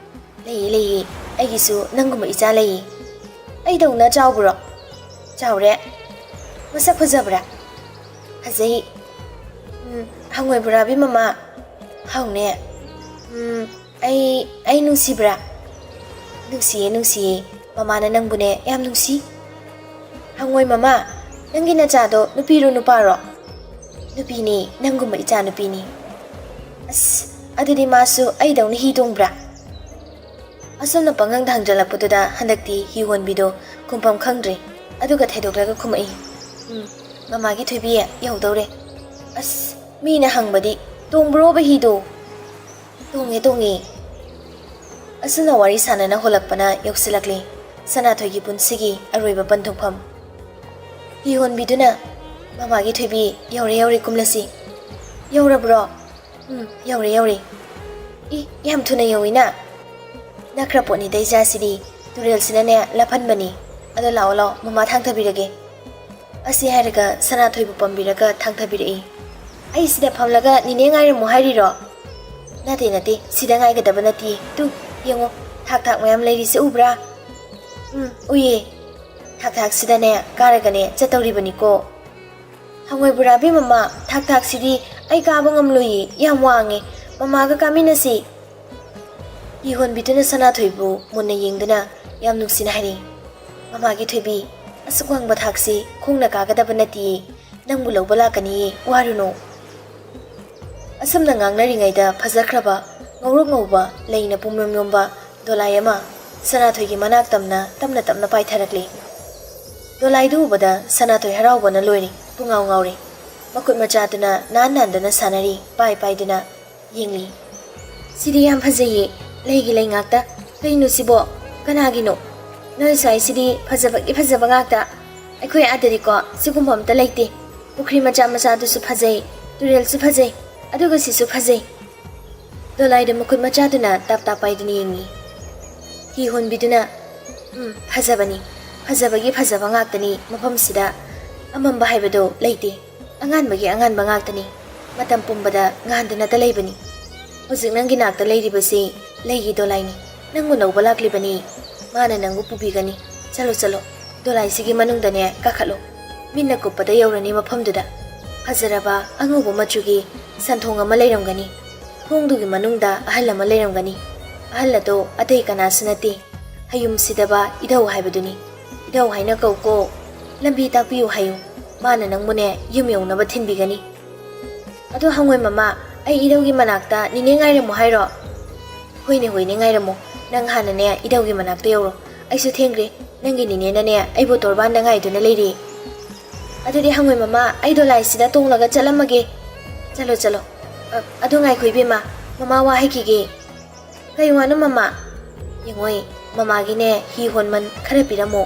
"ꯂꯩꯌꯦ, ꯂꯩꯌꯦ, ꯑꯩꯒꯤꯁꯨ ꯅꯪꯒꯨꯝꯕ ꯏꯆꯥ ꯂꯩꯌꯦ꯫" "ꯑꯩꯗꯧꯅ ꯆꯥꯎꯕ꯭ꯔꯣ?" "ꯆꯥꯎꯔꯦ꯫" "ꯃꯁꯛ ꯐꯖꯕ꯭ꯔꯥ?" "ꯐꯖꯩ꯫" "ꯎꯝ, ꯍꯪꯉꯣꯏ ꯕꯣꯔꯥꯕꯤ ꯃꯃꯥ꯫" "ꯍꯥꯎꯅꯦ꯫" "ꯎꯝ, ꯑꯩ, ꯑꯩ ꯅꯨꯡꯁꯤꯕ꯭ꯔꯥ?" "ꯅꯨꯡꯁꯤꯌꯦ, ꯅꯨꯡꯁꯤꯌꯦ꯫ ꯃꯃꯥꯅ ꯅꯪꯕꯨꯅꯦ ꯌꯥꯝ ꯅꯨꯡꯁꯤ꯫" "ꯍꯪꯉꯣꯏ ꯃꯃꯥ, ꯅꯪꯒꯤ ꯅꯆꯥꯗꯣ ꯅꯨꯄꯤꯔꯣ ꯅꯨꯄꯥꯔꯣ?" "ꯅꯨꯄꯤꯅꯦ, ꯅꯪꯒꯨꯝꯕ ꯏꯆꯥ ꯅꯨꯄꯤꯅꯤ꯫" "ꯑꯁ, ꯑꯗꯨꯗꯤ ꯃꯥꯁꯨ ꯑꯩꯗꯧꯅ ꯍꯤ ꯇꯣꯡꯕ꯭ꯔꯥ?" ꯑꯁꯨꯝꯅ ꯄꯪꯍꯪꯗ ꯍꯪꯖꯜꯂꯛꯄꯗꯨꯗ ꯍꯟꯗꯛꯇꯤ ꯍꯤ ꯍꯣꯟꯕꯤꯗꯣ ꯈꯨꯝꯐꯝ ꯈꯪꯗ꯭ꯔꯦ꯫ ꯑꯗꯨꯒ ꯊꯦꯗꯣꯛꯂꯒ ꯈꯨꯝꯃꯛꯏ, "ꯎꯝ, ꯃꯃꯥꯒꯤ ꯊꯣꯏꯕꯤ, ꯌꯧꯗꯧꯔꯦ꯫" "ꯑꯁ, ꯃꯤꯅ ꯍꯪꯕꯗꯤ, ꯇꯣꯡꯕ꯭ꯔꯣꯕ ꯍꯤꯗꯣ?" "ꯇꯣꯡꯉꯦ, ꯇꯣꯡꯉꯦ꯫" ꯑꯁꯨꯝꯅ ꯋꯥꯔꯤ ꯁꯥꯟꯅꯅ ꯍꯣꯜꯂꯛꯄꯅ ꯌꯧꯁꯤꯜꯂꯛꯂꯦ ꯁꯅꯥꯊꯣꯏꯒꯤ ꯄꯨꯟꯁꯤꯒꯤ ꯑꯔꯣꯏꯕ ꯄꯟꯊꯨꯡꯐꯝ꯫ ꯍꯤ ꯍꯣꯟꯕꯤꯗꯨꯅ, "ꯃꯃꯥꯒꯤ ꯊꯣꯏꯕꯤ, ꯌꯧꯔꯦ, ꯌꯧꯔꯦ, ꯀꯨꯝꯂꯁꯤ꯫" "ꯌꯧꯔꯕ꯭ꯔꯣ?" "ꯎꯝ, ꯌꯧꯔꯦ, ꯌꯧꯔꯦ꯫" "ꯏ, ꯌꯥꯝ ꯊꯨꯅ ꯌꯧꯏꯅ꯫" "ꯅꯛꯈ꯭ꯔ ꯄꯣꯠꯅꯤꯗ ꯏꯆꯥꯁꯤꯗꯤ, ꯇꯨꯔꯦꯜꯁꯤꯅꯅꯦ ꯂꯥꯞꯍꯟꯕꯅꯤ꯫ ꯑꯗꯣ ꯂꯥꯛꯑꯣ, ꯂꯥꯛꯑꯣ, ꯃꯃꯥ ꯊꯥꯡꯊꯕꯤꯔꯒꯦ꯫" ꯑꯁꯤ ꯍꯥꯏꯔꯒ ꯁꯅꯥꯊꯣꯏꯕꯨ ꯄꯝꯕꯤꯔꯒ ꯊꯥꯡꯊꯕꯤꯔꯛꯏ꯫ "ꯑꯩ ꯁꯤꯗ ꯐꯝꯂꯒ ꯅꯤꯅꯦ ꯉꯥꯏꯔꯝꯃꯨ ꯍꯥꯏꯔꯤꯔꯣ?" "ꯅꯠꯇꯦ, ꯅꯠꯇꯦ, ꯁꯤꯗ ꯉꯥꯏꯒꯗꯕ ꯅꯠꯇꯦ꯫ ꯇꯨ, ꯌꯦꯡꯉꯣ, ꯊꯥꯛ ꯊꯥꯛ ꯃꯌꯥꯝ ꯂꯩꯔꯤꯁꯦ ꯎꯕ꯭ꯔꯥ?" "ꯎꯝ, ꯎꯏꯌꯦ꯫ ꯊꯥꯛ ꯊꯥꯛꯁꯤꯗꯅꯦ ꯀꯥꯔꯒꯅꯦ ꯆꯠꯇꯧꯔꯤꯕꯅꯤꯀꯣ꯫" "ꯍꯪꯉꯣꯏ ꯕꯣꯔꯥꯕꯤ ꯃꯃꯥ, ꯊꯥꯛ ꯊꯥꯛꯁꯤꯗꯤ ꯑꯩ ꯀꯥꯕ ꯉꯝꯂꯣꯏꯌꯦ, ꯌꯥꯝ ꯋꯥꯡꯉꯦ꯫ ꯃꯃꯥꯒ ꯀꯥꯃꯤꯟꯅꯁꯤ꯫" ꯍꯤ ꯍꯣꯟꯕꯤꯗꯨꯅ ꯁꯅꯥꯊꯣꯏꯕꯨ ꯃꯨꯟꯅ ꯌꯦꯡꯗꯨꯅ ꯌꯥꯝ ꯅꯨꯡꯁꯤꯅ ꯍꯥꯏꯔꯤ, "ꯃꯃꯥꯒꯤ ꯊꯣꯏꯕꯤ, ꯑꯁꯨꯛ ꯋꯥꯡꯕ ꯊꯥꯛꯁꯤ ꯈꯣꯡꯅ ꯀꯥꯒꯗꯕ ꯅꯠꯇꯤꯌꯦ꯫ ꯅꯪꯕꯨ ꯂꯧꯕ ꯂꯥꯛꯀꯅꯤꯌꯦ, ꯋꯥꯔꯨꯅꯨ꯫" ꯑꯁꯨꯝꯅ ꯉꯥꯡꯅꯔꯤꯉꯩꯗ ꯐꯖꯈ꯭ꯔꯕ ꯉꯧꯔꯣꯛ ꯉꯧꯕ ꯂꯩꯅ ꯄꯨꯝꯌꯣꯝ ꯌꯣꯝꯕ ꯗꯣꯂꯥꯏ ꯑꯃ ꯁꯅꯥꯊꯣꯏꯒꯤ ꯃꯅꯥꯛ ꯇꯝꯅ ꯇꯞꯅ ꯇꯞꯅ ꯄꯥꯏꯊꯔꯛꯂꯤ꯫ ꯗꯣꯂꯥꯏꯗꯨ ꯎꯕꯗ ꯁꯅꯥꯊꯣꯏ ꯍꯔꯥꯎꯕꯅ ꯂꯣꯏꯔꯦ, ꯄꯨꯡꯉꯥꯎ ꯉꯥꯎꯔꯦ꯫ ꯃꯈꯨꯠ ꯃꯆꯥꯗꯨꯅ ꯅꯥꯟ ꯅꯥꯟꯗꯅ ꯁꯥꯟꯅꯔꯤ, ꯄꯥꯏ ꯄꯥꯏꯗꯨꯅ ꯌꯦꯡꯂꯤ꯫ "ꯁꯤꯗꯤ ꯌꯥꯝ ꯐꯖꯩꯌꯦ, ꯂꯩꯒꯤ ꯂꯩ ꯉꯥꯛꯇ꯫ ꯀꯩꯅꯣ ꯁꯤꯕꯣ? ꯀꯅꯥꯒꯤꯅꯣ? ꯅꯣꯏ ꯁ꯭ꯋꯥꯏꯁꯤꯗꯤ ꯐꯖꯕꯒꯤ ꯐꯖꯕ ꯉꯥꯛꯇ꯫ ꯑꯩꯈꯣꯏ ꯑꯥꯗꯗꯤꯀꯣ ꯁꯤꯒꯨꯝꯕ ꯑꯝꯇ ꯂꯩꯇꯦ꯫ ꯄꯨꯈ꯭ꯔꯤ ꯃꯆꯥ ꯃꯆꯥꯗꯨꯁꯨ ꯐꯖꯩ, ꯇꯨꯔꯦꯜꯁꯨ ꯐꯖꯩ, ꯑꯗꯨꯒ ꯁꯤꯁꯨ ꯐꯖꯩ꯫" ꯗꯣꯂꯥꯏꯗ ꯃꯈꯨꯠ ꯃꯆꯥꯗꯨꯅ ꯇꯥꯞ ꯇꯥꯞ ꯄꯥꯏꯗꯨꯅ ꯌꯦꯡꯉꯤ꯫ ꯍꯤ ꯍꯣꯟꯕꯤꯗꯨꯅ, "ꯎꯝ, ꯐꯖꯕꯅꯤ꯫ ꯐꯖꯕꯒꯤ ꯐꯖꯕ ꯉꯥꯛꯇꯅꯤ ꯃꯐꯝꯁꯤꯗ꯫ ꯑꯃꯝꯕ ꯍꯥꯏꯕꯗꯣ ꯂꯩꯇꯦ꯫ ꯑꯉꯥꯟꯕꯒꯤ ꯑꯉꯥꯟꯕ ꯉꯥꯛꯇꯅꯤ꯫ ꯃꯇꯝ ꯄꯨꯝꯕꯗ ꯉꯥꯟꯗꯅꯇ ꯂꯩꯕꯅꯤ꯫ ꯍꯧꯖꯤꯛ ꯅꯪꯒꯤ ꯅꯥꯛꯇ ꯂꯩꯔꯤꯕꯁꯤ ꯂꯩꯒꯤ ꯗꯣꯂꯥꯏꯅꯤ꯫ ꯅꯪꯕꯨ ꯂꯧꯕ ꯂꯥꯛꯂꯤꯕꯅꯤ꯫ ꯃꯥꯅ ꯅꯪꯕꯨ ꯄꯨꯕꯤꯒꯅꯤ꯫ ꯆꯠꯂꯣ, ꯆꯠꯂꯣ꯫ ꯗꯣꯂꯥꯏꯁꯤꯒꯤ ꯃꯅꯨꯡꯗꯅꯦ ꯀꯥꯈꯠꯂꯣ꯫ ꯃꯤꯠꯅ ꯀꯨꯞꯄꯗ ꯌꯧꯔꯅꯤ ꯃꯐꯝꯗꯨꯗ꯫ ꯐꯖꯔꯕ ꯑꯉꯧꯕ ꯃꯆꯨꯒꯤ ꯁꯟꯊꯣꯡ ꯑꯃ ꯂꯩꯔꯝꯒꯅꯤ꯫ ꯊꯣꯡꯗꯨꯒꯤ ꯃꯅꯨꯡꯗ ꯑꯍꯜ ꯑꯃ ꯂꯩꯔꯝꯒꯅꯤ꯫ ꯑꯍꯜ ꯑꯗꯣ ꯑꯇꯩ ꯀꯅꯥꯁꯨ ꯅꯠꯇꯦ, ꯍꯌꯨꯝ ꯁꯤꯗꯕ ꯏꯙꯧ ꯍꯥꯏꯕꯗꯨꯅꯤ꯫ ꯏꯙꯧ ꯍꯥꯏꯅ ꯀꯧꯀꯣ꯫ ꯂꯝꯕꯤ ꯇꯥꯛꯄꯤꯌꯨ ꯍꯥꯏꯌꯨ꯫ ꯃꯥꯅ ꯅꯪꯕꯨꯅꯦ ꯌꯨꯝ ꯌꯧꯅꯕ ꯊꯤꯟꯕꯤꯒꯅꯤ꯫" "ꯑꯗꯣ ꯍꯉꯣꯏ ꯃꯃꯥ, ꯑꯩ ꯏꯙꯧꯒꯤ ꯃꯅꯥꯛꯇ ꯅꯤꯅꯦ ꯉꯥꯏꯔꯝꯃꯣ ꯍꯥꯏꯔꯣ?" "ꯍꯣꯏꯅꯦ, ꯍꯣꯏꯅꯦ, ꯉꯥꯏꯔꯝꯃꯣ꯫ ꯅꯪ ꯍꯥꯟꯅꯅꯦ ꯏꯙꯧꯒꯤ ꯃꯅꯥꯛꯇ ꯌꯧꯔꯣ꯫ ꯑꯩꯁꯨ ꯊꯦꯡꯈ꯭ꯔꯦ꯫ ꯅꯪꯒꯤ ꯅꯤꯅꯦꯅꯅꯦ ꯑꯩꯕꯨ ꯇꯣꯔꯕꯥꯟꯗ ꯉꯥꯏꯗꯨꯅ ꯂꯩꯔꯤ꯫" "ꯑꯗꯨꯗꯤ ꯍꯉꯣꯏ ꯃꯃꯥ, ꯑꯩ ꯗꯣꯂꯥꯏꯁꯤꯗ ꯇꯣꯡꯂꯒ ꯆꯠꯂꯝꯃꯒꯦ꯫" "ꯆꯠꯂꯣ, ꯆꯠꯂꯣ꯫ ꯑ, ꯑꯗꯨ ꯉꯥꯏꯈꯣ ꯏꯕꯦꯝꯃ, ꯃꯃꯥ ꯋꯥ ꯍꯥꯏꯈꯤꯒꯦ꯫" "ꯀꯩ ꯋꯥꯅꯣ ꯃꯃꯥ?" "ꯌꯦꯡꯉꯣꯏ, ꯃꯃꯥꯒꯤꯅꯦ ꯍꯤ ꯍꯣꯟꯃꯟ ꯈꯔ ꯄꯤꯔꯝꯃꯣ꯫"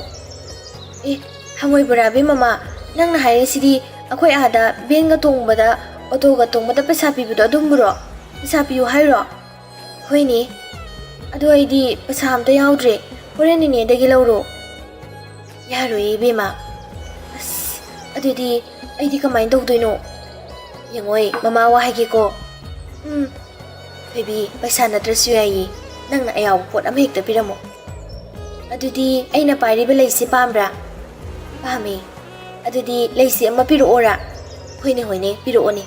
"ꯑꯦ, ꯍꯉꯣꯏ ꯕꯣꯔꯥꯕꯤ ꯃꯃꯥ, ꯅꯪꯅ ꯍꯥꯏꯔꯤꯁꯤꯗꯤ ꯑꯩꯈꯣꯏ ꯑꯥꯗ ꯚꯦꯟꯒ ꯇꯣꯡꯕꯗ, ꯑꯣꯇꯣꯒ ꯇꯣꯡꯕꯗ ꯄꯩꯁꯥ ꯄꯤꯕꯗꯣ ꯑꯗꯨꯝꯕꯨꯔꯣ? ꯄꯩꯁꯥ ꯄꯤꯌꯨ ꯍꯥꯏꯔꯣ?" "ꯍꯣꯏꯅꯦ꯫ ꯑꯗꯣ ꯑꯩꯗꯤ ꯄꯩꯁꯥ ꯑꯝꯇ ꯌꯥꯎꯗ꯭ꯔꯦ꯫ ꯍꯣꯔꯦꯟ ꯅꯤꯅꯦꯗꯒꯤ ꯂꯧꯔꯣ꯫" "ꯌꯥꯔꯣꯏꯌꯦ ꯏꯕꯦꯝꯃ꯫" "ꯑꯁ, ꯑꯗꯨꯗꯤ ꯑꯩꯗꯤ ꯀꯃꯥꯏꯅ ꯇꯧꯗꯣꯏꯅꯣ?" "ꯌꯦꯡꯉꯣꯏ, ꯃꯃꯥ ꯋꯥ ꯍꯥꯏꯒꯦꯀꯣ꯫" "ꯎꯝ꯫" "ꯊꯣꯏꯕꯤ, ꯄꯩꯁꯥ ꯅꯠꯇ꯭ꯔꯁꯨ ꯌꯥꯏꯌꯦ꯫ ꯅꯪꯅ ꯑꯌꯥꯎꯕ ꯄꯣꯠ ꯑꯃ ꯍꯦꯛꯇ ꯄꯤꯔꯝꯃꯣ꯫" "ꯑꯗꯨꯗꯤ ꯑꯩꯅ ꯄꯥꯏꯔꯤꯕ ꯂꯩꯁꯤ ꯄꯥꯝꯕ꯭ꯔꯥ?" "ꯄꯥꯝꯃꯤ꯫" "ꯑꯗꯨꯗꯤ ꯂꯩꯁꯤ ꯑꯃ ꯄꯤꯔꯛꯑꯣꯔꯥ?" "ꯍꯣꯏꯅꯦ, ꯍꯣꯏꯅꯦ, ꯄꯤꯔꯛꯑꯣꯅꯦ꯫"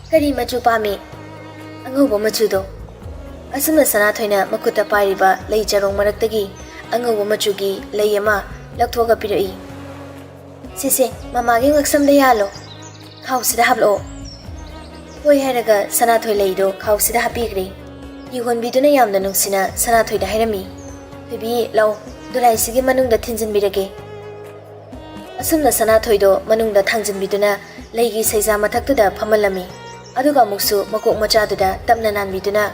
"ꯀꯔꯤ ꯃꯆꯨ ꯄꯥꯝꯃꯤ?" "ꯑꯉꯧꯕ ꯃꯆꯨꯗꯣ꯫" ꯑꯁꯨꯝꯅ ꯁꯅꯥꯊꯣꯏꯅ ꯃꯈꯨꯠꯇ ꯄꯥꯏꯔꯤꯕ ꯂꯩ ꯆꯔꯣꯡ ꯃꯔꯛꯇꯒꯤ ꯑꯉꯧꯕ ꯃꯆꯨꯒꯤ ꯂꯩ ꯑꯃ ꯂꯧꯊꯣꯛꯑꯒ ꯄꯤꯔꯛꯏ꯫ "ꯁꯦ, ꯁꯦ, ꯃꯃꯥꯒꯤ ꯉꯛꯁꯝꯗ ꯌꯥꯜꯂꯣ꯫ ꯈꯥꯎꯁꯤꯗ ꯍꯥꯞꯂꯛꯑꯣ꯫" "ꯍꯣꯏ" ꯍꯥꯏꯔꯒ ꯁꯅꯥꯊꯣꯏ ꯂꯩꯗꯣ ꯈꯥꯎꯁꯤꯗ ꯍꯥꯞꯄꯤꯈ꯭ꯔꯦ꯫ ꯍꯤ ꯍꯣꯟꯕꯤꯗꯨꯅ ꯌꯥꯝꯅ ꯅꯨꯡꯁꯤꯅ ꯁꯅꯥꯊꯣꯏꯗ ꯍꯥꯏꯔꯝꯃꯤ꯫ "ꯊꯣꯏꯕꯤ, ꯂꯥꯛꯑꯣ, ꯗꯣꯂꯥꯏꯁꯤꯒꯤ ꯃꯅꯨꯡꯗ ꯊꯤꯟꯖꯤꯟꯕꯤꯔꯒꯦ"꯫ ꯑꯁꯨꯝꯅ ꯁꯅꯥꯊꯣꯏꯗꯣ ꯃꯅꯨꯡꯗ ꯊꯥꯡꯖꯤꯟꯕꯤꯗꯨꯅ ꯂꯩꯒꯤ ꯁꯩꯖꯥ ꯃꯊꯛꯇꯨꯗ ꯐꯝꯍꯜꯂꯝꯃꯤ꯫ ꯑꯗꯨꯒ ꯑꯃꯨꯛꯁꯨ ꯃꯀꯣꯛ ꯃꯆꯥꯗꯨꯗ ꯇꯞꯅ ꯅꯥꯟꯕꯤꯗꯨꯅ,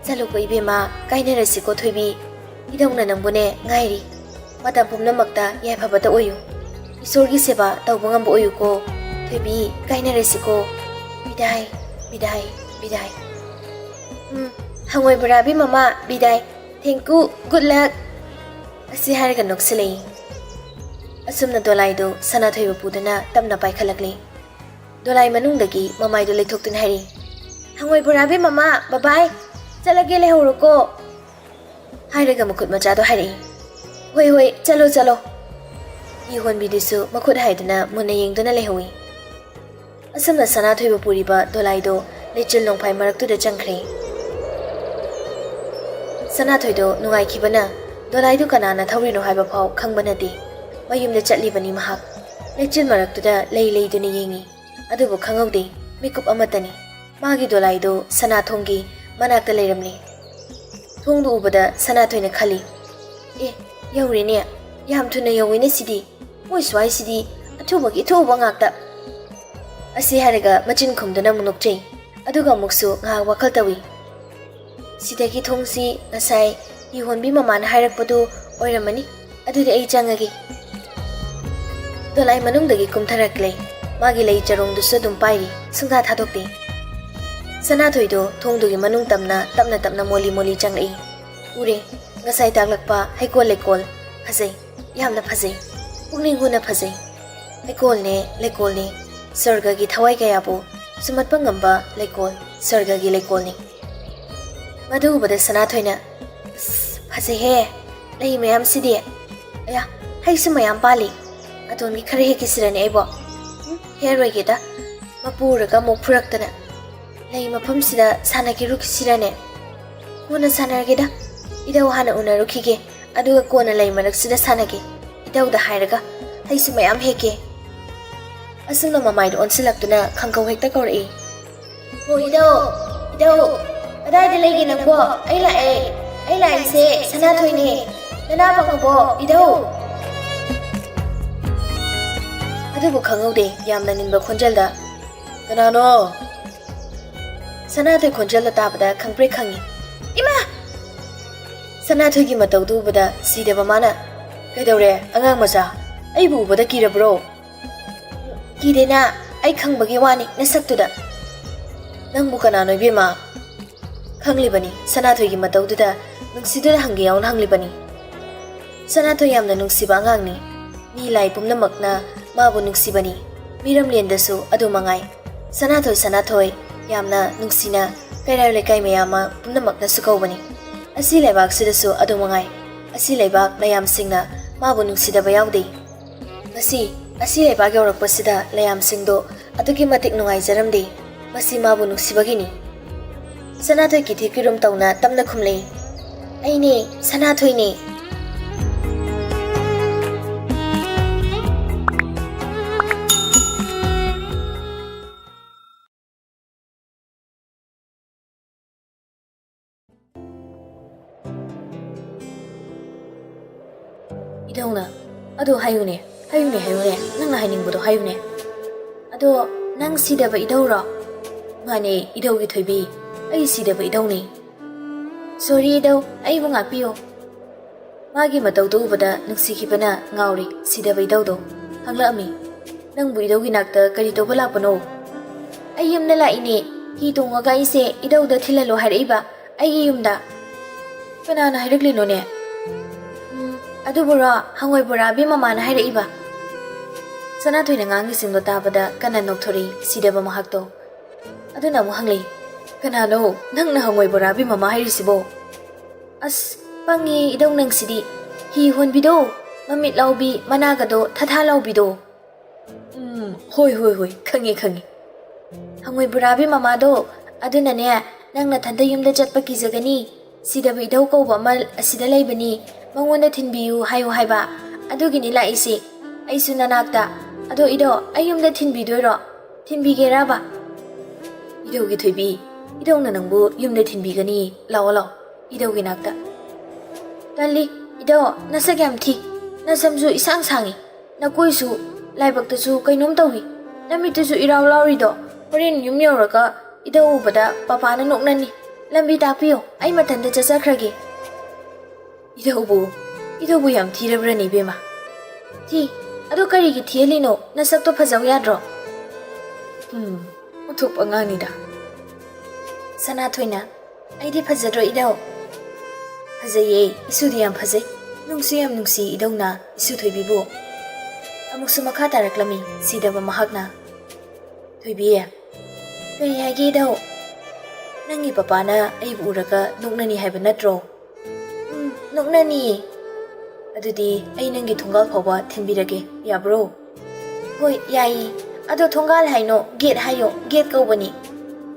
"ꯆꯠꯂꯨꯀꯣ ꯏꯕꯦꯝꯃ, ꯀꯥꯏꯅꯔꯁꯤꯀꯣ ꯊꯣꯏꯕꯤ꯫ ꯏꯙꯧꯅ ꯅꯪꯕꯨꯅꯦ ꯉꯥꯏꯔꯤ꯫ ꯃꯇꯝ ꯄꯨꯝꯅꯃꯛꯇ ꯌꯥꯏꯐꯕꯇ ꯑꯣꯏꯌꯨ꯫ ꯏꯁꯣꯔꯒꯤ ꯁꯦꯕꯥ ꯇꯧꯕ ꯉꯝꯕ ꯑꯣꯏꯌꯨꯀꯣ꯫ ꯊꯣꯏꯕꯤ, ꯀꯥꯏꯅꯔꯁꯤꯀꯣ꯫ ꯕꯤꯗꯥꯏ, ꯕꯤꯗꯥꯏ, ꯕꯤꯗꯥꯏ꯫ ꯎꯝ, ꯍꯪꯉꯣꯏ ꯕꯣꯔꯥꯕꯤ ꯃꯃꯥ, ꯕꯤꯗꯥꯏ꯫ Thank you, good luck"꯫ ꯑꯁꯤ ꯍꯥꯏꯔꯒ ꯅꯣꯛꯁꯤꯜꯂꯛꯏ꯫ ꯑꯁꯨꯝꯅ ꯗꯣꯂꯥꯏꯗꯨ ꯁꯅꯥꯊꯣꯏꯕꯨ ꯄꯨꯗꯨꯅ ꯇꯞꯅ ꯄꯥꯏꯈꯠꯂꯛꯂꯤ꯫ ꯗꯣꯂꯥꯏ ꯃꯅꯨꯡꯗꯒꯤ ꯃꯃꯥꯏꯗꯨ ꯂꯩꯊꯣꯛꯇꯨꯅ ꯍꯥꯏꯔꯤ, "ꯍꯪꯉꯣꯏ ꯕꯣꯔꯥꯕꯤ ꯃꯃꯥ, bye bye꯫ ꯆꯠꯂꯒꯦ, ꯂꯩꯍꯧꯔꯣꯀꯣ"꯫ ꯍꯥꯏꯔꯒ ꯃꯈꯨꯠ ꯃꯆꯥꯗꯣ ꯍꯥꯏꯔꯛꯏ꯫ "ꯍꯣꯏ, ꯍꯣꯏ, ꯆꯠꯂꯣ, ꯆꯠꯂꯣ"꯫ ꯍꯤ ꯍꯣꯟꯕꯤꯗꯨꯁꯨ ꯃꯈꯨꯠ ꯍꯥꯏꯗꯨꯅ ꯃꯨꯟꯅ ꯌꯦꯡꯗꯨꯅ ꯂꯩꯍꯧꯏ꯫ ꯑꯁꯨꯝꯅ ꯁꯅꯥꯊꯣꯏꯕꯨ ꯄꯨꯔꯤꯕ ꯗꯣꯂꯥꯏꯗꯣ ꯂꯩꯆꯤꯜ ꯅꯣꯡꯐꯥꯏ ꯃꯔꯛꯇꯨꯗ ꯆꯪꯈ꯭ꯔꯦ꯫ ꯁꯅꯥꯊꯣꯏꯗꯣ ꯅꯨꯡꯉꯥꯏꯈꯤꯕꯅ ꯗꯣꯂꯥꯏꯗꯨ ꯀꯅꯥꯅ ꯊꯧꯔꯤꯅꯣ ꯍꯥꯏꯕ ꯐꯥꯎ ꯈꯪꯕ ꯅꯠꯇꯦ꯫ ꯃꯌꯨꯝꯗ ꯆꯠꯂꯤꯕꯅꯤ ꯃꯍꯥꯛ꯫ ꯂꯩꯆꯤꯜ ꯃꯔꯛꯇꯨꯗ ꯂꯩ ꯂꯩꯗꯨꯅ ꯌꯦꯡꯉꯤ꯫ ꯑꯗꯨꯕꯨ ꯈꯪꯍꯧꯗꯦ, ꯃꯤꯀꯨꯞ ꯑꯃꯠꯇꯅꯤ꯫ ꯃꯥꯒꯤ ꯗꯣꯂꯥꯏꯗꯨ ꯁꯅꯥꯊꯣꯡꯒꯤ ꯃꯅꯥꯛꯇ ꯂꯩꯔꯝꯂꯦ꯫ ꯊꯣꯡꯗꯨ ꯎꯕꯗ ꯁꯅꯥꯊꯣꯏꯅ ꯈꯜꯂꯤ, "ꯑꯦ, ꯌꯧꯔꯦꯅꯦ꯫ ꯌꯥꯝ ꯊꯨꯅ ꯌꯧꯋꯤꯅꯦ ꯁꯤꯗꯤ꯫ ꯃꯣꯏ ꯁ꯭ꯋꯥꯏꯁꯤꯗꯤ ꯑꯊꯨꯕꯒꯤ ꯑꯊꯨꯕ ꯉꯥꯛꯇ"꯫ ꯑꯁꯤ ꯍꯥꯏꯔꯒ ꯃꯆꯤꯟ ꯈꯨꯝꯗꯨꯅ ꯑꯃꯨꯛ ꯅꯣꯛꯆꯩ꯫ ꯑꯗꯨꯒ ꯑꯃꯨꯛꯁꯨ ꯉꯥꯏꯍꯥꯛ ꯋꯥꯈꯜ ꯇꯧꯏ꯫ "ꯁꯤꯗꯒꯤ ꯊꯣꯡꯁꯤ ꯉꯁꯥꯏ ꯍꯤ ꯍꯣꯟꯕꯤ ꯃꯃꯥꯅ ꯍꯥꯏꯔꯛꯄꯗꯨ ꯑꯣꯏꯔꯝꯃꯅꯤ꯫ ꯑꯗꯨꯗꯤ ꯑꯩ ꯆꯪꯉꯒꯦ"꯫ ꯗꯣꯂꯥꯏ ꯃꯅꯨꯡꯗꯒꯤ ꯀꯨꯝꯊꯔꯛꯂꯦ꯫ ꯃꯥꯒꯤ ꯂꯩ ꯆꯔꯣꯡꯗꯨꯁꯨ ꯑꯗꯨꯝ ꯄꯥꯏꯔꯤ, ꯁꯨꯡꯊꯥ ꯊꯥꯗꯣꯛꯇꯦ꯫ ꯁꯅꯥꯊꯣꯏꯗꯣ ꯊꯣꯡꯗꯨꯒꯤ ꯃꯅꯨꯡ ꯇꯝꯅ ꯇꯞꯅ ꯇꯞꯅ ꯃꯣꯜꯂꯤ ꯃꯣꯜꯂꯤ ꯆꯪꯂꯛꯏ꯫ ꯎꯔꯦ, ꯉꯁꯥꯏ ꯇꯥꯛꯂꯛꯄ ꯍꯩꯀꯣꯜ ꯂꯩꯀꯣꯜ꯫ ꯐꯖꯩ, ꯌꯥꯝꯅ ꯐꯖꯩ꯫ ꯄꯨꯛꯅꯤꯡ ꯍꯨꯅ ꯐꯖꯩ꯫ ꯍꯩꯀꯣꯜꯅꯦ, ꯂꯩꯀꯣꯜꯅꯦ꯫ ꯁ꯭ꯋꯔꯒꯒꯤ ꯊꯋꯥꯏ ꯀꯌꯥꯕꯨ ꯁꯨꯝꯍꯠꯄ ꯉꯝꯕ ꯂꯩꯀꯣꯜ, ꯁ꯭ꯋꯔꯒꯒꯤ ꯂꯩꯀꯣꯜꯅꯤ꯫ ꯃꯗꯨ ꯎꯕꯗ ꯁꯅꯥꯊꯣꯏꯅ, "ꯑꯁ, ꯐꯖꯩꯍꯦ, ꯂꯩ ꯃꯌꯥꯝꯁꯤꯗꯤ꯫ ꯑꯌꯥ, ꯍꯩꯁꯨ ꯃꯌꯥꯝ ꯄꯥꯜꯂꯤ꯫ ꯑꯗꯣꯝꯒꯤ ꯈꯔ ꯍꯦꯛꯈꯤꯁꯤꯔꯅꯦ ꯑꯩꯕꯣ? ꯎꯝ, ꯍꯦꯛꯑꯔꯣꯏꯒꯦꯗ꯫ ꯃꯄꯨꯔꯒ ꯑꯃꯨꯛ ꯐꯨꯔꯛꯇꯅ꯫ ꯂꯩ ꯃꯐꯝꯁꯤꯗ ꯁꯥꯟꯅꯈꯤꯔꯨꯈꯤꯁꯤꯔꯅꯦ? ꯀꯣꯟꯅ ꯁꯥꯟꯅꯔꯒꯦꯗ꯫ ꯏꯙꯧ ꯍꯥꯟꯅ ꯎꯅꯔꯨꯈꯤꯒꯦ, ꯑꯗꯨꯒ ꯀꯣꯟꯅ ꯂꯩ ꯃꯔꯛꯁꯤꯗ ꯁꯥꯟꯅꯒꯦ꯫ ꯏꯙꯧꯗ ꯍꯥꯏꯔꯒ ꯍꯩꯁꯨ ꯃꯌꯥꯝ ꯍꯦꯛꯀꯦ"꯫ ꯑꯁꯨꯝꯅ ꯃꯃꯥꯏꯗ ꯑꯣꯟꯁꯤꯜꯂꯛꯇꯨꯅ ꯈꯪꯀꯧ ꯍꯦꯛꯇ ꯀꯧꯔꯛꯏ꯫ "ꯍꯣ ꯏꯙꯧ, ꯏꯙꯧ, ꯀꯗꯥꯏꯗ ꯂꯩꯒꯦ ꯅꯪꯕꯣ? ꯑꯩ ꯂꯥꯛꯑꯦ"꯫ ꯑꯩ ꯂꯥꯛꯏꯁꯦ ꯁꯅꯥꯊꯣꯏꯅꯦ꯫ ꯅꯅꯥ ꯄꯪꯉꯕꯣ, ꯏꯙꯧ? ꯑꯗꯨꯕꯨ ꯈꯪꯍꯧꯗꯦ ꯌꯥꯝꯅ ꯅꯤꯟꯕ ꯈꯣꯟꯖꯦꯜꯗ꯫ "ꯀꯅꯥꯅꯣ?" ꯁꯅꯥꯊꯣꯏ ꯈꯣꯟꯖꯦꯜꯗ ꯇꯥꯕꯗ ꯈꯪꯄ꯭ꯔꯦꯛ ꯈꯪꯉꯤ꯫ "ꯏꯃꯥ!" ꯁꯅꯥꯊꯣꯏꯒꯤ ꯃꯇꯧꯗꯨ ꯎꯕꯗ ꯁꯤꯗꯕ ꯃꯥꯅ, "ꯀꯩꯗꯧꯔꯦ ꯑꯉꯥꯡ ꯃꯆꯥ? ꯑꯩꯕꯨ ꯎꯕꯗ ꯀꯤꯔꯕ꯭ꯔꯣ?" "ꯀꯤꯗꯦꯅ, ꯑꯩ ꯈꯪꯕꯒꯤ ꯋꯥꯅꯤ ꯅꯁꯛꯇꯨꯗ꯫" "ꯅꯪꯕꯨ ꯀꯅꯥꯅꯣ ꯏꯕꯦꯝꯃ?" ꯈꯪꯂꯤꯕꯅꯤ, ꯁꯅꯥꯊꯣꯏꯒꯤ ꯃꯇꯧꯗꯨꯗ ꯅꯨꯡꯁꯤꯗꯨꯅ ꯍꯪꯒꯦ ꯌꯥꯎꯅ ꯍꯪꯂꯤꯕꯅꯤ꯫ ꯁꯅꯥꯊꯣꯏ ꯌꯥꯝꯅ ꯅꯨꯡꯁꯤꯕ ꯑꯉꯥꯡꯅꯤ꯫ ꯃꯤ ꯂꯥꯏ ꯄꯨꯝꯅꯃꯛꯅ ꯃꯥꯕꯨ ꯅꯨꯡꯁꯤꯕꯅꯤ꯫ ꯃꯤꯔꯝꯂꯦꯟꯗꯁꯨ ꯑꯗꯨ ꯃꯉꯥꯏ꯫ "ꯁꯅꯥꯊꯣꯏ, ꯁꯅꯥꯊꯣꯏ" ꯌꯥꯝꯅ ꯅꯨꯡꯁꯤꯅ ꯀꯩꯔꯥꯏ ꯂꯩꯀꯥꯏ ꯃꯌꯥꯝ ꯑꯃ ꯄꯨꯝꯅꯃꯛꯅꯁꯨ ꯀꯧꯕꯅꯤ꯫ ꯑꯁꯤ ꯂꯩꯕꯥꯛꯁꯤꯗꯁꯨ ꯑꯗꯨ ꯃꯉꯥꯏ꯫ ꯑꯁꯤ ꯂꯩꯕꯥꯛ ꯂꯩꯌꯥꯝꯁꯤꯡꯅ ꯃꯥꯕꯨ ꯅꯨꯡꯁꯤꯗꯕ ꯌꯥꯎꯗꯦ꯫ ꯉꯁꯤ ꯑꯁꯤ ꯂꯩꯕꯥꯛ ꯌꯧꯔꯛꯄꯁꯤꯗ ꯂꯩꯌꯥꯝꯁꯤꯡꯗꯣ ꯑꯗꯨꯛꯀꯤ ꯃꯇꯤꯛ ꯅꯨꯡꯉꯥꯏꯖꯔꯝꯗꯦ꯫ ꯃꯁꯤ ꯃꯥꯕꯨ ꯅꯨꯡꯁꯤꯕꯒꯤꯅꯤ꯫ ꯁꯅꯥꯊꯣꯏ ꯀꯤꯊꯤ ꯀꯤꯔꯨꯝ ꯇꯧꯅ ꯇꯞꯅ ꯈꯨꯝꯂꯛꯏ, "ꯑꯩꯅꯦ, ꯁꯅꯥꯊꯣꯏꯅꯦ꯫" ꯏꯙꯧꯅ, "ꯑꯗꯨ ꯍꯥꯏꯌꯨꯅꯦ, ꯍꯥꯏꯌꯨꯅꯦ, ꯍꯥꯏꯌꯨꯅꯦ, ꯅꯪꯅ ꯍꯥꯏꯅꯤꯡꯕꯗꯣ ꯍꯥꯏꯌꯨꯅꯦ꯫ ꯑꯗꯣ ꯅꯪ ꯁꯤꯗꯕ ꯏꯙꯧꯔꯣ?" "ꯃꯥꯅꯦ, ꯏꯙꯧꯒꯤ ꯊꯣꯏꯕꯤ, ꯑꯩ ꯁꯤꯗꯕ ꯏꯙꯧꯅꯦ꯫" "ꯁꯣꯔꯤ ꯏꯙꯧ, ꯑꯩꯕꯨ ꯉꯥꯛꯄꯤꯌꯨ꯫" ꯃꯥꯒꯤ ꯃꯇꯧꯗꯨ ꯎꯕꯗ ꯅꯨꯡꯁꯤꯈꯤꯕꯅ ꯉꯥꯎꯔꯤ ꯁꯤꯗꯕ ꯏꯙꯧꯗꯣ꯫ ꯍꯪꯂꯛꯑꯝꯃꯤ, "ꯅꯪꯕꯨ ꯏꯙꯧꯒꯤ ꯅꯥꯛꯇ ꯀꯔꯤ ꯇꯧꯕ ꯂꯥꯛꯄꯅꯣ?" "ꯑꯩ ꯌꯨꯝꯗ ꯂꯥꯛꯏꯅꯦ꯫ ꯍꯤ ꯇꯣꯡꯉꯒ ꯑꯩꯁꯦ ꯏꯙꯧꯗ ꯊꯤꯜꯍꯜꯂꯣ ꯍꯥꯏꯔꯛꯏꯕ, ꯑꯩꯒꯤ ꯌꯨꯝꯗ꯫" "ꯀꯅꯥꯅ ꯍꯥꯏꯔꯛꯂꯤꯅꯣꯅꯦ?" "ꯎꯝ, ꯑꯗꯨꯕꯨꯔꯣ, ꯍꯪꯉꯣꯏ ꯕꯣꯔꯥꯕꯤ ꯃꯃꯥꯅ ꯍꯥꯏꯔꯛꯏꯕ꯫" ꯁꯅꯥꯊꯣꯏꯅ ꯉꯥꯡꯉꯤꯁꯤꯡꯗꯣ ꯇꯥꯕꯗ ꯀꯟꯅ ꯅꯣꯛꯊꯣꯔꯛꯏ ꯁꯤꯗꯕ ꯃꯍꯥꯛꯇꯣ꯫ ꯑꯗꯨꯅ ꯑꯃꯨꯛ ꯍꯪꯂꯛꯏ, "ꯀꯅꯥꯅꯣ ꯅꯪꯅ ꯍꯪꯉꯣꯏ ꯕꯣꯔꯥꯕꯤ ꯃꯃꯥ ꯍꯥꯏꯔꯤꯁꯤꯕꯣ?" "ꯑꯁ, ꯄꯪꯉꯦ ꯏꯙꯧ ꯅꯪꯁꯤꯗꯤ꯫ ꯍꯤ ꯍꯣꯟꯕꯤꯗꯣ, ꯃꯃꯤꯠ ꯂꯥꯎꯕꯤ, ꯃꯅꯥꯒꯗꯣ ꯊꯥꯊꯥ ꯂꯥꯎꯕꯤꯗꯣ꯫" "ꯎꯝ, ꯍꯣꯏ, ꯍꯣꯏ, ꯍꯣꯏ, ꯈꯪꯉꯦ, ꯈꯪꯉꯦ꯫" "ꯍꯪꯉꯣꯏ ꯕꯣꯔꯥꯕꯤ ꯃꯃꯥꯗꯣ, ꯑꯗꯨꯅꯅꯦ, ꯅꯪ ꯅꯊꯟꯗ ꯌꯨꯝꯗ ꯆꯠꯄ ꯀꯤꯖꯒꯅꯤ꯫ ꯁꯤꯗꯕ ꯏꯙꯧ ꯀꯧꯕ ꯑꯃ ꯑꯁꯤꯗ ꯂꯩꯕꯅꯤ, ꯃꯉꯣꯟꯗ ꯊꯤꯟꯕꯤꯌꯨ ꯍꯥꯏꯌꯨ ꯍꯥꯏꯕ꯫ ꯑꯗꯨꯒꯤꯅꯤ ꯂꯥꯛꯏꯁꯦ꯫ ꯑꯩꯁꯨ ꯅꯅꯥꯛꯇ꯫ ꯑꯗꯣ ꯏꯙꯧ, ꯑꯩ ꯌꯨꯝꯗ ꯊꯤꯟꯕꯤꯗꯣꯏꯔꯣ? ꯊꯤꯟꯕꯤꯒꯦꯔꯕ?" "ꯏꯙꯧꯒꯤ ꯊꯣꯏꯕꯤ, ꯏꯙꯧꯅ ꯅꯪꯕꯨ ꯌꯨꯝꯗ ꯊꯤꯟꯕꯤꯒꯅꯤ꯫ ꯂꯥꯛꯑꯣ, ꯂꯥꯛꯑꯣ꯫" ꯏꯙꯧꯒꯤ ꯅꯥꯛꯇ꯫ "ꯇꯜꯂꯤ, ꯏꯙꯧ, ꯅꯁꯛ ꯌꯥꯝ ꯊꯤ꯫ ꯅꯁꯝꯁꯨ ꯏꯁꯥꯡ ꯁꯥꯡꯉꯤ꯫ ꯅꯀꯣꯏꯁꯨ, ꯂꯥꯏꯕꯛꯇꯁꯨ ꯀꯩꯅꯣꯝ ꯇꯧꯏ꯫ ꯅꯃꯤꯠꯇꯨꯁꯨ ꯏꯔꯥꯎ ꯂꯥꯎꯔꯤꯗꯣ꯫ ꯍꯣꯔꯦꯟ ꯌꯨꯝ ꯌꯧꯔꯒ ꯏꯙꯧ ꯎꯕꯗ ꯄꯄꯥꯅ ꯅꯣꯛꯅꯅꯤ꯫ ꯂꯝꯕꯤ ꯇꯥꯛꯄꯤꯌꯣ, ꯑꯩ ꯃꯊꯟꯇ ꯆꯠꯆꯈ꯭ꯔꯒꯦ꯫" "ꯏꯙꯧꯕꯨ, ꯏꯙꯧꯕꯨ ꯌꯥꯝ ꯊꯤꯔꯕ꯭ꯔꯅꯦ ꯏꯕꯦꯝꯃ?" "ꯊꯤ꯫ ꯑꯗꯣ ꯀꯔꯤꯒꯤ ꯊꯤꯍꯜꯂꯤꯅꯣ? ꯅꯁꯛꯇꯣ ꯐꯖꯧ ꯌꯥꯗ꯭ꯔꯣ?" "ꯎꯝ, ꯑꯣꯟꯊꯣꯛꯄ ꯑꯉꯥꯡꯅꯤꯗ꯫" ꯁꯅꯥꯊꯣꯏꯅ, "ꯑꯩꯗꯤ ꯐꯖꯗ꯭ꯔꯣ ꯏꯙꯧ?" "ꯐꯖꯩꯌꯦ, ꯏꯁꯨꯗꯤ ꯌꯥꯝ ꯐꯖꯩ꯫ ꯅꯨꯡꯁꯨ ꯌꯥꯝ ꯅꯨꯡꯁꯤ ꯏꯙꯧꯅ ꯏꯁꯨ ꯊꯣꯏꯕꯤꯕꯨ꯫" ꯑꯃꯨꯛꯁꯨ ꯃꯈꯥ ꯇꯥꯔꯛꯂꯝꯃꯤ ꯁꯤꯗꯕ ꯃꯍꯥꯛꯅ꯫ "ꯊꯣꯏꯕꯤ, ꯀꯔꯤ ꯍꯥꯏꯒꯦ ꯏꯙꯧ? ꯅꯪꯒꯤ ꯄꯄꯥꯅ ꯑꯩꯕꯨ ꯎꯔꯒ ꯅꯣꯛꯅꯅꯤ ꯍꯥꯏꯕ ꯅꯠꯇ꯭ꯔꯣ?" "ꯎꯝ, ꯅꯣꯛꯅꯅꯤꯌꯦ꯫" "ꯑꯗꯨꯗꯤ ꯑꯩ ꯅꯪꯒꯤ ꯊꯣꯡꯒꯥꯜ ꯐꯥꯎꯕ ꯊꯤꯟꯕꯤꯔꯒꯦ, ꯌꯥꯕ꯭ꯔꯣ?" "ꯍꯣꯏ, ꯌꯥꯏꯌꯦ꯫ ꯑꯗꯣ ꯊꯣꯡꯒꯥꯜ ꯍꯥꯏꯅꯣ, ꯒꯦꯠ ꯍꯥꯏꯌꯣ, ꯒꯦꯠ ꯀꯧꯕꯅꯤ꯫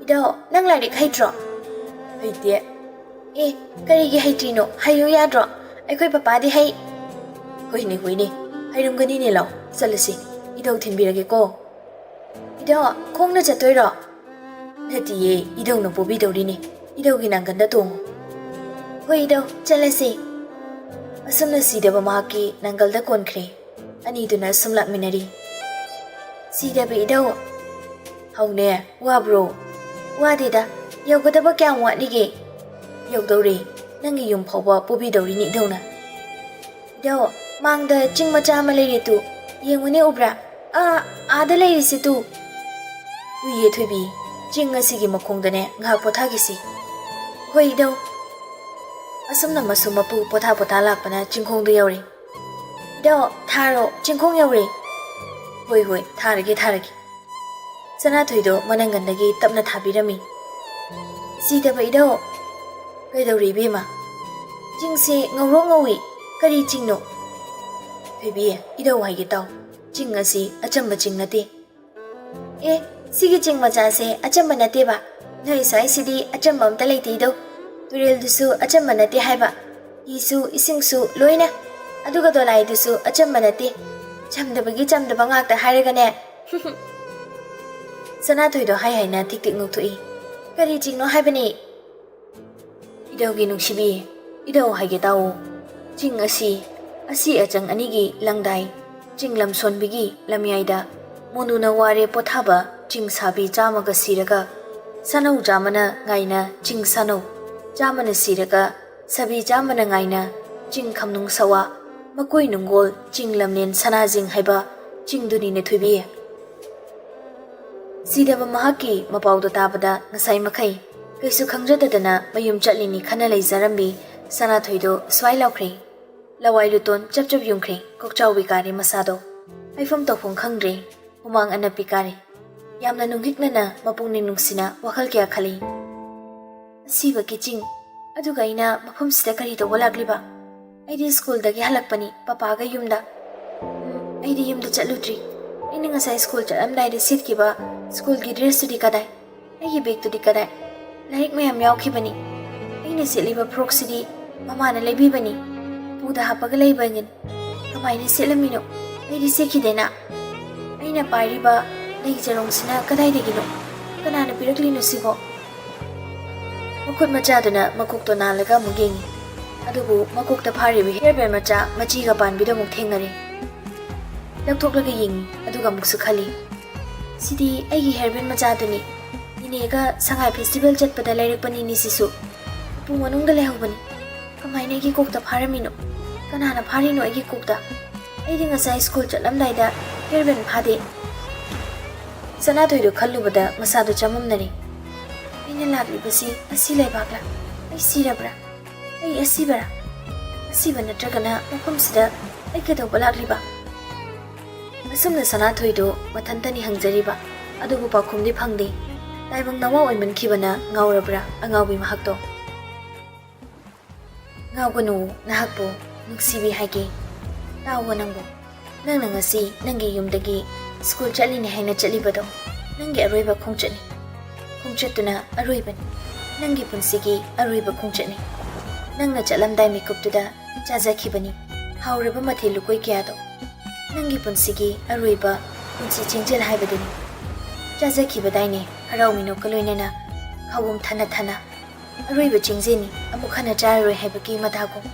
ꯏꯙꯧ, ꯅꯪ ꯂꯥꯏꯔꯤꯛ ꯍꯩꯇ꯭ꯔꯣ?" "ꯍꯩꯇꯦ꯫" "ꯑꯦ, ꯀꯔꯤꯒꯤ ꯍꯩꯇ꯭ꯔꯤꯅꯣ? ꯍꯩꯌꯨ ꯌꯥꯗ꯭ꯔꯣ? ꯑꯩꯈꯣꯏ ꯄꯄꯥꯗꯤ ꯍꯩ꯫" "ꯍꯣꯏꯅꯦ, ꯍꯣꯏꯅꯦ, ꯍꯩꯔꯝꯒꯅꯤꯅꯦ꯫ ꯂꯥꯎ, ꯆꯠꯂꯁꯤ, ꯏꯙꯧ ꯊꯤꯟꯕꯤꯔꯒꯦꯀꯣ꯫" "ꯏꯙꯧ, ꯈꯣꯡꯅ ꯆꯠꯇꯣꯏꯔꯣ?" "ꯅꯠꯇꯤꯌꯦ, ꯏꯙꯧꯅ ꯄꯣꯕꯤꯗꯧꯔꯤꯅꯦ꯫ ꯏꯙꯧꯒꯤ ꯅꯥꯡꯒꯟꯗ ꯇꯣꯡꯉꯨ꯫" "ꯍꯣꯏ ꯏꯙꯧ, ꯆꯠꯂꯁꯤ꯫" ꯑꯁꯨꯝꯅ ꯁꯤꯗꯕ ꯃꯍꯥꯛꯀꯤ ꯅꯥꯡꯒꯜꯗ ꯀꯣꯟꯈ꯭ꯔꯦ꯫ ꯑꯅꯤꯗꯨꯅ ꯁꯨꯝ ꯂꯥꯛꯃꯤꯟꯅꯔꯤ꯫ "ꯁꯤꯗꯕ ꯏꯙꯧ꯫" "ꯍꯧꯅꯦ, ꯋꯥꯕ꯭ꯔꯣ?" "ꯋꯥꯗꯦꯗ꯫ ꯌꯧꯒꯗꯕ ꯀꯌꯥꯝ ꯋꯥꯠꯂꯤꯒꯦ?" "ꯌꯧꯗꯧꯔꯦ꯫ ꯅꯪꯒꯤ ꯌꯨꯝ ꯐꯥꯎꯕ ꯄꯣꯕꯤꯗꯧꯔꯤꯅꯤ ꯏꯙꯧꯅ꯫" "ꯏꯙꯧ, ꯃꯥꯡꯗ ꯆꯤꯡ ꯃꯆꯥ ꯑꯃ ꯂꯩꯔꯦ ꯇꯨ꯫ ꯌꯦꯡꯉꯨꯅꯦ, ꯎꯕ꯭ꯔꯥ? ꯑꯥ, ꯑꯥꯗ ꯂꯩꯔꯤꯁꯦ ꯇꯨ꯫" "ꯎꯏꯌꯦ ꯊꯣꯏꯕꯤ, ꯆꯤꯡ ꯑꯁꯤꯒꯤ ꯃꯈꯣꯡꯗꯅꯦ ꯉꯥꯏꯍꯥꯛ ꯄꯣꯊꯥꯈꯤꯁꯤ꯫" "ꯍꯣꯏ ꯏꯙꯧ꯫" ꯑꯁꯨꯝꯅ ꯃꯁꯨ ꯃꯄꯨ ꯄꯣꯊꯥ ꯄꯣꯊꯥ ꯂꯥꯛꯄꯅ ꯆꯤꯡꯈꯣꯡꯗ ꯌꯧꯔꯦ꯫ "ꯏꯙꯧ, ꯊꯥꯔꯣ, ꯆꯤꯡꯈꯣꯡ ꯌꯧꯔꯦ꯫" "ꯍꯣꯏ, ꯍꯣꯏ, ꯊꯥꯔꯒꯦ, ꯊꯥꯔꯒꯦ꯫" ꯁꯅꯥꯊꯣꯏꯗꯣ ꯃꯅꯪꯒꯟꯗꯒꯤ ꯇꯞꯅ ꯊꯥꯕꯤꯔꯝꯃꯤ꯫ "ꯁꯤꯗꯕ ꯏꯙꯧ꯫" "ꯀꯩꯗꯧꯔꯦ ꯏꯕꯦꯝꯃ?" "ꯆꯤꯡꯁꯦ ꯉꯧꯔꯣꯛ ꯉꯧꯏ꯫ ꯀꯔꯤ ꯆꯤꯡꯅꯣ?" "ꯊꯣꯏꯕꯤ, ꯏꯙꯧ ꯍꯥꯏꯒꯦ ꯇꯥꯎ꯫ ꯆꯤꯡ ꯑꯁꯤ ꯑꯆꯝꯕ ꯆꯤꯡ ꯅꯠꯇꯦ꯫" "ꯑꯦ, ꯁꯤꯒꯤ ꯆꯤꯡ ꯃꯆꯥꯁꯦ ꯑꯆꯝꯕ ꯅꯠꯇꯦꯕ꯫ ꯅꯣꯏ ꯁ꯭ꯋꯥꯏꯁꯤꯗꯤ ꯑꯆꯝꯕ ꯑꯝꯇ ꯂꯩꯇꯦ ꯏꯙꯧ꯫ ꯇꯨꯔꯦꯜꯗꯨꯁꯨ ꯑꯆꯝꯕ ꯅꯠꯇꯦ ꯍꯥꯏꯕ꯫ ꯍꯤꯁꯨ, ꯏꯁꯤꯡꯁꯨ ꯂꯣꯏꯅ꯫ ꯑꯗꯨꯒ ꯗꯣꯂꯥꯏꯗꯨꯁꯨ ꯑꯆꯝꯕ ꯅꯠꯇꯦ꯫ ꯆꯝꯗꯕꯒꯤ ꯆꯝꯗꯕ ꯉꯥꯛꯇ ꯍꯥꯏꯔꯒꯅꯦ꯫" ꯁꯅꯥꯊꯣꯏꯗꯣ ꯍꯥꯏ ꯍꯥꯏꯅ ꯊꯤꯛ ꯊꯤꯛ ꯅꯣꯛꯊꯣꯛꯏ꯫ "ꯀꯔꯤ ꯆꯤꯡꯅꯣ ꯍꯥꯏꯕꯅꯤ?" ꯏꯙꯧꯒꯤ ꯅꯨꯡꯁꯤꯕꯤ, ꯏꯙꯧ ꯍꯥꯏꯒꯦ ꯇꯥꯎ꯫ ꯆꯤꯡ ꯑꯁꯤ, ꯑꯁꯤ ꯑꯆꯪ ꯑꯅꯤꯒꯤ ꯂꯪꯗꯥꯏ, ꯆꯤꯡ ꯂꯝꯁꯣꯟꯕꯤꯒꯤ ꯂꯝꯌꯥꯏꯗ, ꯃꯣꯅꯨꯅ ꯋꯥꯔꯦ ꯄꯣꯊꯥꯕ ꯆꯤꯡ ꯁꯥꯕꯤ ꯆꯥꯝꯃꯒ ꯁꯤꯔꯒ, ꯁꯥꯅꯧ ꯆꯥꯝꯃꯅ ꯉꯥꯏꯅ ꯆꯤꯡ ꯁꯥꯅꯧ ꯆꯥꯝꯃꯅ ꯁꯤꯔꯒ, ꯁꯥꯕꯤ ꯆꯥꯝꯃꯅ ꯉꯥꯏꯅ ꯆꯤꯡ ꯈꯝꯅꯨꯡ ꯁꯋꯥ, ꯃꯀꯣꯏ ꯅꯨꯡꯒꯣꯜ ꯆꯤꯡ ꯂꯝꯂꯦꯟ ꯁꯅꯥꯖꯤꯡ ꯍꯥꯏꯕ ꯆꯤꯡꯗꯨꯅꯤꯅꯦ ꯊꯣꯏꯕꯤ꯫ ꯁꯤꯗꯕ ꯃꯍꯥꯛꯀꯤ ꯃꯄꯥꯎꯗꯣ ꯇꯥꯕꯗ ꯉꯁꯥꯏ ꯃꯈꯩ ꯀꯩꯁꯨ ꯈꯪꯖꯗꯗꯅ ꯃꯌꯨꯝ ꯆꯠꯂꯤꯅꯤ ꯈꯟꯅ ꯂꯩꯖꯔꯝꯃꯤ ꯁꯅꯥꯊꯣꯏꯗꯣ ꯁ꯭ꯋꯥꯏ ꯂꯥꯎꯈ꯭ꯔꯦ꯫ ꯂꯋꯥꯏ ꯂꯨꯇꯣꯟ ꯆꯞ ꯆꯞ ꯌꯨꯡꯈ꯭ꯔꯦ ꯀꯣꯛꯆꯥꯎꯕꯤ ꯀꯥꯔꯦ ꯃꯁꯥꯗꯣ꯫ ꯍꯥꯏꯐꯝ ꯇꯧꯐꯝ ꯈꯪꯗ꯭ꯔꯦ꯫ ꯍꯨꯃꯥꯡ ꯑꯅꯞꯄꯤ ꯀꯥꯔꯦ꯫ ꯌꯥꯝꯅ ꯅꯨꯡꯍꯤꯛꯅꯅ ꯃꯄꯨꯛꯅꯤꯡ ꯅꯨꯡꯁꯤꯅ ꯋꯥꯈꯜ ꯀꯌꯥ ꯈꯜꯂꯤ꯫ ꯑꯁꯤꯕꯒꯤ ꯆꯤꯡ ꯑꯗꯨꯒ ꯑꯩꯅ ꯃꯐꯝꯁꯤꯗ ꯀꯔꯤ ꯇꯧꯕ ꯂꯥꯛꯂꯤꯕ? ꯑꯩꯗꯤ ꯁ꯭ꯀꯨꯜꯗꯒꯤ ꯍꯜꯂꯛꯄꯅꯤ ꯄꯄꯥꯒ ꯌꯨꯝꯗ꯫ ꯎꯝ, ꯑꯩꯗꯤ ꯌꯨꯝꯗ ꯆꯠꯂꯨꯗ꯭ꯔꯤ꯫ ꯑꯩꯅ ꯉꯁꯥꯏ ꯁ꯭ꯀꯨꯜ ꯆꯠꯂꯝꯗꯥꯏꯗ ꯁꯦꯠꯈꯤꯕ ꯁ꯭ꯀꯨꯜꯒꯤ ꯗ꯭ꯔꯦꯁꯇꯨꯗꯤ ꯀꯗꯥꯏ? ꯑꯩꯒꯤ ꯕꯦꯒꯇꯨꯗꯤ ꯀꯗꯥꯏ? ꯂꯥꯏꯔꯤꯛ ꯃꯌꯥꯝ ꯌꯥꯎꯈꯤꯕꯅꯤ꯫ ꯑꯩꯅ ꯁꯦꯠꯂꯤꯕ ꯐ꯭ꯔꯣꯛꯁꯤꯗꯤ ꯃꯃꯥꯅ ꯂꯩꯕꯤꯕꯅꯤ꯫ ꯄꯨꯗ ꯍꯥꯞꯄꯒ ꯂꯩꯕꯅꯤ꯫ ꯀꯃꯥꯏꯅ ꯁꯦꯠꯂꯝꯃꯤꯅꯣ? ꯑꯩꯗꯤ ꯁꯦꯠꯈꯤꯗꯦꯅ꯫ ꯑꯩꯅ ꯄꯥꯏꯔꯤꯕ ꯂꯩ ꯆꯔꯣꯡꯁꯤꯅ ꯀꯗꯥꯏꯗꯒꯤꯅꯣ? ꯀꯅꯥꯅ ꯄꯤꯔꯛꯂꯤꯅꯣ ꯁꯤꯕꯣ? ꯃꯈꯨꯠ ꯃꯆꯥꯗꯨꯅ ꯃꯀꯣꯛꯇꯣ ꯅꯥꯜꯂꯒ ꯑꯃꯨꯛ ꯌꯦꯡꯉꯤ꯫ ꯑꯗꯨꯕꯨ ꯃꯀꯣꯛꯇ ꯐꯥꯔꯤꯕ ꯍꯤꯌꯔ ꯕꯦꯟ ꯃꯆꯥ ꯃꯆꯤꯒ ꯄꯥꯟꯕꯤꯗꯣ ꯑꯃꯨꯛ ꯊꯦꯡꯅꯔꯦ꯫ ꯂꯧꯊꯣꯛꯂꯒ ꯌꯦꯡꯉꯤ, ꯑꯗꯨꯒ ꯑꯃꯨꯛꯁꯨ ꯈꯜꯂꯤ, "ꯁꯤꯗꯤ ꯑꯩꯒꯤ ꯍꯤꯌꯔ ꯕꯦꯟ ꯃꯆꯥꯗꯨꯅꯤ꯫ ꯅꯤꯅꯦꯒ ꯁꯉꯥꯏ ꯐꯦꯁꯇꯤꯚꯦꯜ ꯆꯠꯄꯗ ꯂꯩꯔꯛꯄꯅꯤꯅꯦ ꯁꯤꯁꯨ꯫ ꯎꯄꯨ ꯃꯅꯨꯡꯗ ꯂꯩꯍꯧꯕꯅꯤ꯫ ꯀꯃꯥꯏꯅ ꯑꯩꯒꯤ ꯀꯣꯛꯇ ꯐꯥꯔꯝꯃꯤꯅꯣ? ꯀꯅꯥꯅ ꯐꯥꯔꯤꯅꯣ ꯑꯩꯒꯤ ꯀꯣꯛꯇ? ꯑꯩꯗꯤ ꯉꯁꯥꯏ ꯁ꯭ꯀꯨꯜ ꯆꯠꯂꯝꯗꯥꯏꯗ ꯍꯤꯌꯔ ꯕꯦꯟ ꯐꯥꯗꯦ꯫" ꯁꯅꯥꯊꯣꯏꯗꯣ ꯈꯜꯂꯨꯕꯗ ꯃꯁꯥꯗꯣ ꯆꯃꯝꯅꯔꯦ꯫ "ꯑꯩꯅ ꯂꯥꯛꯂꯤꯕꯁꯤ ꯑꯁꯤ ꯂꯩꯕꯥꯛꯂꯥ? ꯑꯩ ꯁꯤꯔꯕ꯭ꯔꯥ? ꯑꯩ ꯑꯁꯤꯕꯔꯥ? ꯑꯁꯤꯕ ꯅꯠꯇ꯭ꯔꯒꯅ ꯃꯐꯝꯁꯤꯗ ꯑꯩ ꯀꯩꯗꯧꯕ ꯂꯥꯛꯂꯤꯕ?" ꯑꯁꯨꯝꯅ ꯁꯅꯥꯊꯣꯏꯗꯣ ꯃꯊꯟꯇꯅꯤ ꯍꯪꯖꯔꯤꯕ, ꯑꯗꯨꯕꯨ ꯄꯥꯎꯈꯨꯝꯗꯤ ꯐꯪꯗꯦ꯫ ꯇꯥꯏꯕꯪ ꯅꯋꯥ ꯑꯣꯏꯃꯟꯈꯤꯕꯅ ꯉꯥꯎꯔꯕ꯭ꯔꯥ ꯑꯉꯥꯎꯕꯤ ꯃꯍꯥꯛꯇꯣ? "ꯉꯥꯎꯒꯅꯨ, ꯅꯍꯥꯛꯄꯨ ꯅꯨꯡꯁꯤꯕꯤ ꯍꯥꯏꯒꯦ꯫ ꯇꯥꯎꯑꯣ ꯅꯪꯕꯨ꯫ ꯅꯪꯅ ꯉꯁꯤ ꯅꯪꯒꯤ ꯌꯨꯝꯗꯒꯤ ꯁ꯭ꯀꯨꯜ ꯆꯠꯂꯤꯅꯦ ꯍꯥꯏꯅ ꯆꯠꯂꯤꯕꯗꯣ ꯅꯪꯒꯤ ꯑꯔꯣꯏꯕ ꯈꯣꯡꯆꯠꯅꯤ꯫ ꯈꯣꯡꯆꯠꯇꯨꯅ ꯑꯔꯣꯏꯕꯅꯤ꯫ ꯅꯪꯒꯤ ꯄꯨꯟꯁꯤꯒꯤ ꯑꯔꯣꯏꯕ ꯈꯣꯡꯆꯠꯅꯤ꯫ ꯅꯪꯅ ꯆꯠꯂꯝꯗꯥꯏ ꯃꯤꯀꯨꯞꯇꯨꯗ ꯆꯥꯖꯈꯤꯕꯅꯤ ꯍꯥꯎꯔꯕ ꯃꯊꯦꯜ ꯂꯨꯀꯣꯏ ꯀꯌꯥꯗꯣ꯫ ꯅꯪꯒꯤ ꯄꯨꯟꯁꯤꯒꯤ ꯑꯔꯣꯏꯕ ꯄꯨꯟꯁꯤ ꯆꯦꯡꯖꯦꯜ ꯍꯥꯏꯕꯗꯨꯅꯤ꯫ ꯆꯥꯖꯈꯤꯕꯗꯥꯏꯅꯦ ꯍꯔꯥꯎ ꯃꯤꯅꯣꯛꯀ ꯂꯣꯏꯅꯅ ꯈꯥꯎꯕꯨꯝ ꯊꯅ ꯊꯅ꯫ ꯑꯔꯣꯏꯕ ꯆꯤꯡꯖꯦꯜꯅꯤ, ꯑꯃꯨꯛ ꯍꯟꯅ ꯆꯥꯔꯔꯣꯏ ꯍꯥꯏꯕꯒꯤ ꯃꯇꯥꯒꯨꯝ꯫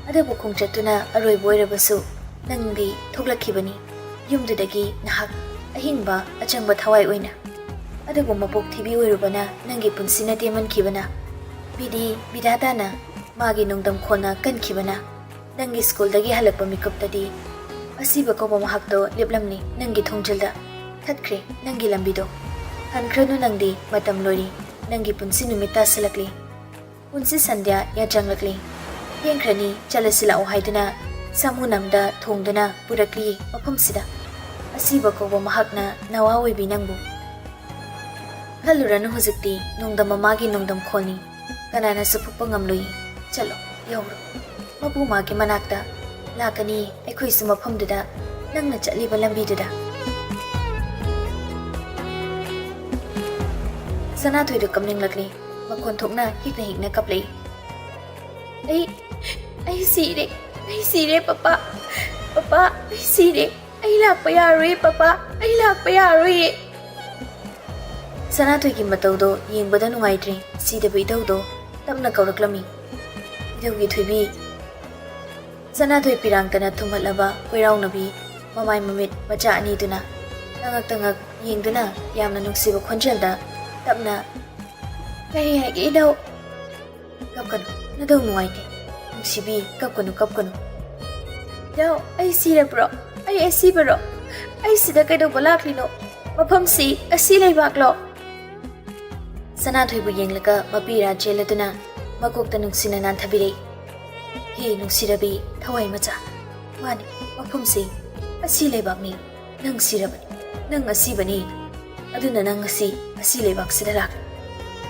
ꯑꯗꯨꯕꯨ ꯈꯣꯡꯆꯠꯇꯨꯅ ꯑꯔꯣꯏꯕ ꯑꯣꯏꯔꯕꯁꯨ ꯅꯪꯗꯤ ꯊꯣꯛꯂꯛꯈꯤꯕꯅꯤ ꯌꯨꯝꯗꯨꯗꯒꯤ ꯅꯍꯥꯛ ꯑꯍꯤꯡꯕ ꯑꯆꯪꯕ ꯊꯋꯥꯏ ꯑꯣꯏꯅ꯫ ꯑꯗꯨꯕꯨ ꯃꯄꯣꯛ ꯊꯤꯕꯤ ꯑꯣꯏꯔꯨꯕꯅ ꯅꯪꯒꯤ ꯄꯨꯟꯁꯤꯅ ꯇꯦꯟꯃꯟꯈꯤꯕꯅ, ꯕꯤꯙꯤ ꯕꯤꯙꯥꯇꯥꯅ ꯃꯥꯒꯤ ꯅꯣꯡꯗꯝꯈꯣꯟꯅ ꯀꯟꯈꯤꯕꯅ ꯅꯪꯒꯤ ꯁ꯭ꯀꯨꯜꯗꯒꯤ ꯍꯜꯂꯛꯄ ꯃꯤꯀꯨꯞꯇꯗꯤ ꯑꯁꯤꯕ ꯀꯧꯕ ꯃꯍꯥꯛꯇꯣ ꯂꯦꯞꯂꯝꯂꯤ ꯅꯪꯒꯤ ꯊꯣꯡꯖꯤꯜꯗ꯫ ꯊꯠꯈ꯭ꯔꯦ ꯅꯪꯒꯤ ꯂꯝꯕꯤꯗꯣ꯫ ꯍꯟꯈ꯭ꯔꯅꯨ ꯅꯪꯗꯤ, ꯃꯇꯝ ꯂꯣꯏꯔꯤ꯫ ꯅꯪꯒꯤ ꯄꯨꯟꯁꯤ ꯅꯨꯃꯤꯠ ꯇꯥꯁꯤꯜꯂꯛꯂꯤ꯫ ꯄꯨꯟꯁꯤ ꯁꯟꯙ꯭ꯌꯥ ꯌꯥꯆꯪꯂꯛꯂꯤ꯫ ꯊꯦꯡꯈ꯭ꯔꯅꯤ, ꯆꯠꯂꯁꯤ ꯂꯥꯛꯑꯣ ꯍꯥꯏꯗꯨꯅ ꯁꯥꯃꯨ ꯅꯝꯗ ꯊꯣꯡꯗꯨꯅ ꯄꯨꯔꯛꯂꯤ ꯃꯐꯝꯁꯤꯗ꯫ ꯑꯁꯤꯕ ꯀꯧꯕ ꯃꯍꯥꯛꯅ ꯅꯋꯥ ꯑꯣꯏꯕꯤ ꯅꯪꯕꯨ꯫ ꯈꯜꯂꯨꯔꯅꯨ ꯍꯧꯖꯤꯛꯇꯤ, ꯅꯣꯡꯗꯝ ꯃꯃꯥꯒꯤ ꯅꯣꯡꯗꯝ ꯈꯣꯟꯅꯤ꯫ ꯀꯅꯥꯅꯁꯨ ꯐꯨꯛꯄ ꯉꯝꯂꯣꯏ꯫ ꯆꯠꯂꯣ, ꯌꯧꯔꯣ꯫ ꯃꯄꯨ ꯃꯥꯒꯤ ꯃꯅꯥꯛꯇ ꯂꯥꯛꯀꯅꯤ ꯑꯩꯈꯣꯏꯁꯨ ꯃꯐꯝꯗꯨꯗ, ꯅꯪꯅ ꯆꯠꯂꯤꯕ ꯂꯝꯕꯤꯗꯨꯗ꯫ ꯁꯅꯥꯊꯣꯏꯗꯨ ꯀꯞꯅꯤꯡꯂꯛꯂꯤ꯫ ꯃꯈꯣꯟ ꯊꯣꯛꯅ ꯍꯤꯛꯅ ꯍꯤꯛꯅ ꯀꯞꯂꯛꯏ꯫ "ꯑꯩ, ꯑꯩ ꯁꯤꯔꯦ, ꯑꯩ ꯁꯤꯔꯦ ꯄꯄꯥ, ꯄꯄꯥ, ꯑꯩ ꯁꯤꯔꯦ, ꯑꯩ ꯂꯥꯛꯄ ꯌꯥꯔꯣꯏ ꯄꯄꯥ, ꯑꯩ ꯂꯥꯛꯄ ꯌꯥꯔꯣꯏꯌꯦ"꯫ ꯁꯅꯥꯊꯣꯏꯒꯤ ꯃꯇꯧꯗꯣ ꯌꯦꯡꯕꯗ ꯅꯨꯡꯉꯥꯏꯇ꯭ꯔꯦ꯫ ꯁꯤꯗꯕ ꯏꯙꯧꯗꯣ ꯇꯞꯅ ꯀꯧꯔꯛꯂꯝꯃꯤ꯫ "ꯏꯙꯧꯒꯤ ꯊꯣꯏꯕꯤ"꯫ ꯁꯅꯥꯊꯣꯏ ꯄꯤꯔꯥꯡꯇꯅ ꯊꯨꯝꯍꯠꯂꯕ ꯀꯣꯏꯔꯥꯎꯅꯕꯤ ꯃꯃꯥꯏ ꯃꯃꯤꯠ ꯃꯆꯥ ꯑꯅꯤꯗꯨꯅ ꯇꯉꯛ ꯇꯉꯛ ꯌꯦꯡꯗꯨꯅ ꯌꯥꯝꯅ ꯅꯨꯡꯁꯤꯕ ꯈꯣꯟꯖꯦꯜꯗ ꯇꯞꯅ, "ꯀꯔꯤ ꯍꯥꯏꯒꯦ ꯏꯙꯧ?" "ꯀꯞꯀꯅꯨ, ꯅꯙꯧ ꯅꯨꯡꯉꯥꯏꯇꯦ꯫ ꯅꯨꯡꯁꯤꯕꯤ, ꯀꯞꯀꯅꯨ, ꯀꯞꯀꯅꯨ"꯫ "ꯏꯙꯧ, ꯑꯩ ꯁꯤꯔꯕ꯭ꯔꯣ? ꯑꯩ ꯑꯁꯤꯕꯔꯣ? ꯑꯩ ꯁꯤꯗ ꯀꯩꯗꯧꯕ ꯂꯥꯛꯂꯤꯅꯣ? ꯃꯐꯝꯁꯤ ꯑꯁꯤ ꯂꯩꯕꯥꯛꯂꯣ?" ꯁꯅꯥꯊꯣꯏꯕꯨ ꯌꯦꯡꯂꯒ ꯃꯄꯤ ꯏꯔꯥ ꯆꯦꯜꯂꯗꯨꯅ ꯃꯀꯣꯛꯇ ꯅꯨꯡꯁꯤꯅ ꯅꯥꯟꯊꯕꯤꯔꯛꯏ꯫ "ꯍꯦ ꯅꯨꯡꯁꯤꯔꯕꯤ ꯊꯋꯥꯏ ꯃꯆꯥ, ꯃꯥꯅꯤ, ꯃꯐꯝꯁꯤ ꯑꯁꯤ ꯂꯩꯕꯥꯛꯅꯤ꯫ ꯅꯪ ꯁꯤꯔꯕꯅꯤ, ꯅꯪ ꯑꯁꯤꯕꯅꯤ꯫ ꯑꯗꯨꯅ ꯅꯪ ꯉꯁꯤ ꯑꯁꯤ ꯂꯩꯕꯥꯛꯁꯤꯗ ꯂꯥꯛꯂꯤ꯫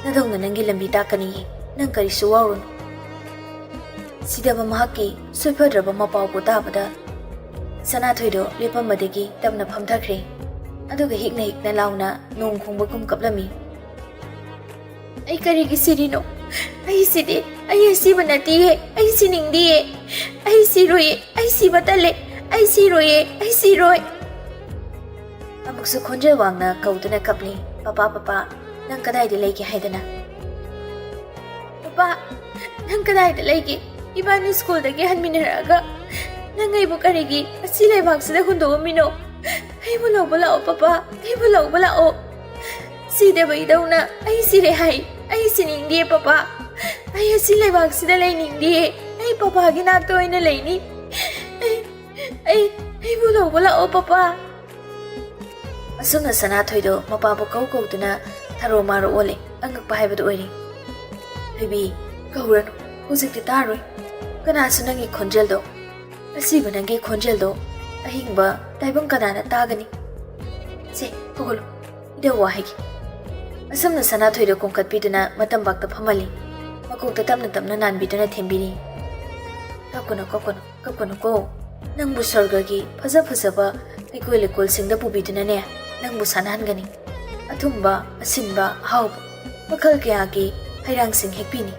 ꯅꯙꯧꯅ ꯅꯪꯒꯤ ꯂꯝꯕꯤ ꯇꯥꯛꯀꯅꯤꯌꯦ, ꯅꯪ ꯀꯔꯤꯁꯨ ꯋꯥꯔꯨꯅꯨ"꯫ ꯁꯤꯗꯕ ꯃꯍꯥꯛꯀꯤ ꯁꯣꯏꯐꯗ꯭ꯔꯕ ꯃꯄꯥꯎꯕꯨ ꯇꯥꯕꯗ ꯁꯅꯥꯊꯣꯏꯗꯣ ꯂꯦꯞꯄꯝꯕꯗꯒꯤ ꯇꯞꯅ ꯐꯝꯊꯈ꯭ꯔꯦ꯫ ꯑꯗꯨꯒ ꯍꯤꯛꯅ ꯍꯤꯛꯅ ꯂꯥꯎꯅ ꯅꯣꯡ ꯈꯣꯡꯕꯒꯨꯝ ꯀꯞꯂꯝꯃꯤ꯫ "ꯑꯩ ꯀꯔꯤꯒꯤ ꯁꯤꯔꯤꯅꯣ? ꯑꯩ ꯁꯤꯗꯦ, ꯑꯩ ꯑꯁꯤꯕ ꯅꯠꯇꯤꯌꯦ, ꯑꯩ ꯁꯤꯅꯤꯡꯗꯤꯌꯦ꯫ ꯑꯩ ꯁꯤꯔꯣꯏꯌꯦ, ꯑꯩ ꯁꯤꯕ ꯇꯜꯂꯦ, ꯑꯩ ꯁꯤꯔꯣꯏꯌꯦ, ꯑꯩ ꯁꯤꯔꯣꯏ"꯫ ꯑꯃꯨꯛꯁꯨ ꯈꯣꯟꯖꯦꯜ ꯋꯥꯡꯅ ꯀꯧꯗꯨꯅ ꯀꯞꯂꯤ, "ꯄꯄꯥ, ꯄꯄꯥ, ꯅꯪ ꯀꯗꯥꯏꯗ ꯂꯩꯒꯦ ꯍꯥꯏꯗꯅ?" ꯄꯥ, ꯅꯪ ꯀꯗꯥꯏꯗ ꯂꯩꯒꯦ? ꯏꯕꯥꯅꯤ ꯁ꯭ꯀꯨꯜꯗꯒꯤ ꯍꯟꯃꯤꯟꯅꯔꯛꯑꯒ ꯅꯪ ꯑꯩꯕꯨ ꯀꯔꯤꯒꯤ ꯑꯁꯤ ꯂꯩꯕꯥꯛꯁꯤꯗ ꯍꯨꯟꯗꯣꯛꯑꯝꯃꯤꯅꯣ? ꯑꯩꯕꯨ ꯂꯧꯕ ꯂꯥꯛꯑꯣ ꯄꯄꯥ, ꯑꯩꯕꯨ ꯂꯧꯕ ꯂꯥꯛꯑꯣ꯫ ꯁꯤꯗꯕ ꯏꯗꯧꯅ ꯑꯩ ꯁꯤꯔꯦ ꯍꯥꯏ꯫ ꯑꯩ ꯁꯤꯅꯤꯡꯗꯦ ꯄꯄꯥ꯫ ꯑꯩ ꯑꯁꯤ ꯂꯩꯕꯥꯛꯁꯤꯗ ꯂꯩꯅꯤꯡꯗꯦ꯫ ꯑꯩ ꯄꯄꯥꯒꯤ ꯅꯥꯛꯇ ꯑꯣꯏꯅ ꯂꯩꯅꯤ꯫ ꯑꯩ, ꯑꯩ, ꯑꯩꯕꯨ ꯂꯧꯕ ꯂꯥꯛꯑꯣ ꯄꯄꯥ꯫ ꯑꯁꯨꯝꯅ ꯁꯅꯥꯊꯣꯏꯗꯣ ꯃꯄꯥꯕꯨ ꯀꯧ ꯀꯧꯗꯨꯅ ꯊꯔꯣ ꯃꯥꯔꯣ ꯑꯣꯜꯂꯦ꯫ ꯑꯉꯛꯄ ꯍꯥꯏꯕꯗꯨ ꯑꯣꯏꯔꯦ꯫ ꯊꯣꯏꯕꯤ, ꯀꯧꯔꯅꯨ, ꯍꯧꯖꯤꯛꯇꯤ ꯇꯥꯔꯣꯏ꯫ ꯀꯅꯥꯁꯨ ꯅꯪꯒꯤ ꯈꯣꯟꯖꯦꯜꯗꯣ, ꯑꯁꯤꯕ ꯅꯪꯒꯤ ꯈꯣꯟꯖꯦꯜꯗꯣ ꯑꯍꯤꯡꯕ ꯇꯥꯏꯕꯪ ꯀꯅꯥꯅ ꯇꯥꯒꯅꯤ? ꯁꯦ, ꯍꯧꯒꯠꯂꯨ, ꯏꯗꯧ ꯋꯥ ꯍꯥꯏꯒꯦ꯫ ꯑꯁꯨꯝꯅ ꯁꯅꯥꯊꯣꯏꯗ ꯀꯣꯡꯈꯠꯄꯤꯗꯨꯅ ꯃꯇꯝꯕꯥꯛꯇ ꯐꯝꯍꯜꯂꯤ꯫ ꯃꯀꯣꯛꯇ ꯇꯞꯅ ꯇꯞꯅ ꯅꯥꯟꯕꯤꯗꯨꯅ ꯊꯦꯝꯕꯤꯔꯤ꯫ ꯀꯞꯀꯅꯨ, ꯀꯞꯀꯅꯨ, ꯀꯞꯀꯅꯨꯀꯣ꯫ ꯅꯪꯕꯨ ꯁ꯭ꯋꯔꯒꯒꯤ ꯐꯖ ꯐꯖꯕ ꯍꯩꯀꯣꯜ ꯂꯩꯀꯣꯜꯁꯤꯡꯗ ꯄꯨꯕꯤꯗꯨꯅꯅꯦ, ꯅꯪꯕꯨ ꯁꯥꯟꯅꯍꯟꯒꯅꯤ꯫ ꯑꯊꯨꯝꯕ, ꯑꯁꯤꯟꯕ, ꯑꯍꯥꯎꯕ ꯃꯈꯜ ꯀꯌꯥꯒꯤ ꯍꯩꯔꯥꯡꯁꯤꯡ ꯍꯦꯛꯄꯤꯅꯤ꯫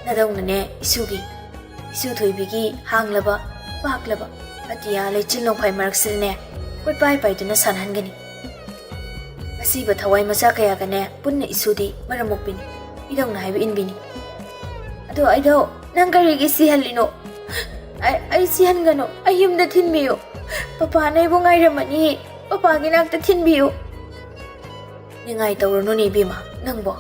ꯅꯗꯧꯅꯅꯦ ꯏꯁꯨꯒꯤ, ꯏꯁꯨ ꯊꯣꯏꯕꯤꯒꯤ ꯍꯥꯡꯂꯕ, ꯄꯥꯛꯂꯕ ꯑꯇꯤꯌꯥ ꯂꯩꯆꯤꯜ ꯅꯣꯡꯐꯥꯏ ꯃꯔꯛꯁꯤꯗꯅꯦ ꯀꯣꯏꯄꯥꯏ ꯄꯥꯏꯗꯨꯅ ꯁꯥꯟꯅꯍꯟꯒꯅꯤ꯫ ꯑꯁꯤꯕ ꯊꯋꯥꯏ ꯃꯆꯥ ꯀꯌꯥꯒꯅꯦ ꯄꯨꯟꯅ ꯏꯁꯨꯗꯤ ꯃꯔꯝ ꯃꯣꯛꯄꯤꯅꯤ, ꯏꯗꯧꯅ ꯍꯥꯏꯕ ꯏꯟꯕꯤꯅꯤ꯫ ꯑꯗꯣ ꯑꯩꯗꯣ, ꯅꯪ ꯀꯔꯤꯒꯤ ꯁꯤꯍꯜꯂꯤꯅꯣ? ꯑꯩ, ꯑꯩ ꯁꯤꯍꯟꯒꯅꯨ, ꯑꯩ ꯌꯨꯝꯗ ꯊꯤꯟꯕꯤꯌꯨ꯫ ꯄꯄꯥꯅ ꯑꯩꯕꯨ ꯉꯥꯏꯔꯝꯃꯅꯤ, ꯄꯄꯥꯒꯤ ꯅꯥꯛꯇ ꯊꯤꯟꯕꯤꯌꯨ꯫ ꯅꯤꯡꯉꯥꯏ ꯇꯧꯔꯨꯅꯨꯅꯦ ꯏꯕꯦꯝꯃ, ꯅꯪꯕꯣ꯫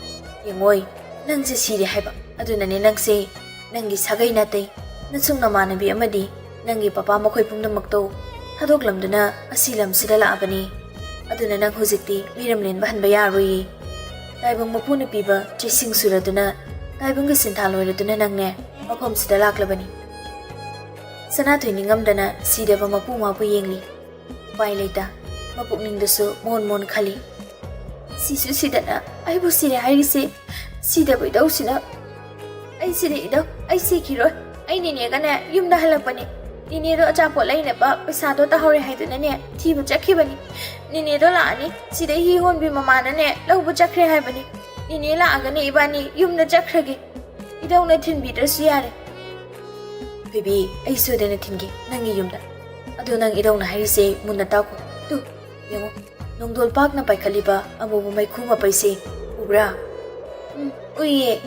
ꯌꯦꯡꯉꯣꯏ, ꯅꯪꯁꯦ ꯁꯤꯔꯦ ꯍꯥꯏꯕ꯫ ꯑꯗꯨꯅꯅꯦ ꯅꯪꯁꯦ ꯅꯪꯒꯤ ꯁꯥꯒꯩ ꯅꯥꯇꯩ, ꯅꯁꯨꯡ ꯅꯃꯥꯟꯅꯕꯤ ꯑꯃꯗꯤ ꯅꯪꯒꯤ ꯄꯄꯥ ꯃꯈꯣꯏ ꯄꯨꯝꯅꯃꯛꯇꯣ ꯊꯥꯗꯣꯛꯂꯝꯗꯨꯅ ꯑꯁꯤ ꯂꯝꯁꯤꯗ ꯂꯥꯛꯑꯕꯅꯤ꯫ ꯑꯗꯨꯅ ꯅꯪ ꯍꯧꯖꯤꯛꯇꯤ ꯃꯤꯔꯝ ꯂꯦꯟꯕ ꯍꯟꯕ ꯌꯥꯔꯣꯏꯌꯦ꯫ ꯇꯥꯏꯕꯪ ꯃꯄꯨꯅ ꯄꯤꯕ ꯆꯩꯁꯤꯡ ꯁꯨꯔꯗꯨꯅ, ꯇꯥꯏꯕꯪꯒꯤ ꯁꯤꯟꯊꯥ ꯂꯣꯏꯔꯗꯨꯅ ꯅꯪꯅꯦ ꯃꯐꯝꯁꯤꯗ ꯂꯥꯛꯂꯕꯅꯤ꯫ ꯁꯅꯥꯊꯣꯏ ꯅꯤꯡꯉꯝꯗꯅ ꯁꯤꯗꯕ ꯃꯄꯨ ꯃꯥꯕꯨ ꯌꯦꯡꯂꯤ꯫ ꯎꯄꯥꯏ ꯂꯩꯇ ꯃꯄꯨꯛꯅꯤꯡꯗꯁꯨ ꯃꯣꯟ ꯃꯣꯟ ꯈꯜꯂꯤ꯫ ꯁꯤꯁꯨ ꯁꯤꯗꯅ ꯑꯩꯕꯨ ꯁꯤꯔꯦ ꯍꯥꯏꯔꯤꯁꯦ, ꯁꯤꯗꯕ ꯏꯗꯧꯁꯤꯅ ꯑꯩ ꯁꯤꯔꯦ ꯏꯗꯧ, ꯑꯩ ꯁꯤꯈꯤꯔꯣꯏ꯫ ꯑꯩ ꯅꯦꯅꯦꯒꯅꯦ ꯌꯨꯝꯗ ꯍꯜꯂꯛꯄꯅꯦ꯫ ꯅꯦꯅꯦꯗꯣ ꯑꯆꯥꯄꯣꯠ ꯂꯩꯅꯕ ꯄꯩꯁꯥꯗꯣ ꯇꯥꯍꯧꯔꯦ ꯍꯥꯏꯗꯨꯅꯅꯦ ꯊꯤꯕ ꯆꯠꯈꯤꯕꯅꯤ꯫ ꯅꯦꯅꯦꯗꯣ ꯂꯥꯛꯑꯅꯤ, ꯁꯤꯗ ꯍꯤ ꯍꯣꯟꯕꯤ ꯃꯃꯥꯅꯅꯦ ꯂꯧꯕ ꯆꯠꯈ꯭ꯔꯦ ꯍꯥꯏꯕꯅꯤ꯫ ꯅꯦꯅꯦ ꯂꯥꯛꯑꯒꯅꯦ ꯏꯕꯥꯅꯤ ꯌꯨꯝꯗ ꯆꯠꯈ꯭ꯔꯒꯦ꯫ ꯏꯗꯧꯅ ꯊꯤꯟꯕꯤꯗ꯭ꯔꯁꯨ ꯌꯥꯔꯦ꯫ ꯊꯣꯏꯕꯤ, ꯑꯩ ꯁꯣꯏꯗꯅ ꯊꯤꯟꯒꯦ ꯅꯪꯒꯤ ꯌꯨꯝꯗ꯫ ꯑꯗꯣ ꯅꯪ ꯏꯗꯧꯅ ꯍꯥꯏꯔꯤꯁꯦ ꯃꯨꯟꯅ ꯇꯥꯎꯀꯣ꯫ ꯇꯨ, ꯌꯦꯡꯉꯣ, ꯅꯣꯡꯗꯣꯜ ꯄꯥꯛꯅ ꯄꯥꯏꯈꯠꯂꯤꯕ ꯑꯃꯨꯕ ꯃꯩꯈꯨ ꯃꯄꯩꯁꯦ ꯎꯕ꯭ꯔꯥ? ꯎꯝ, ꯎꯏꯌꯦ꯫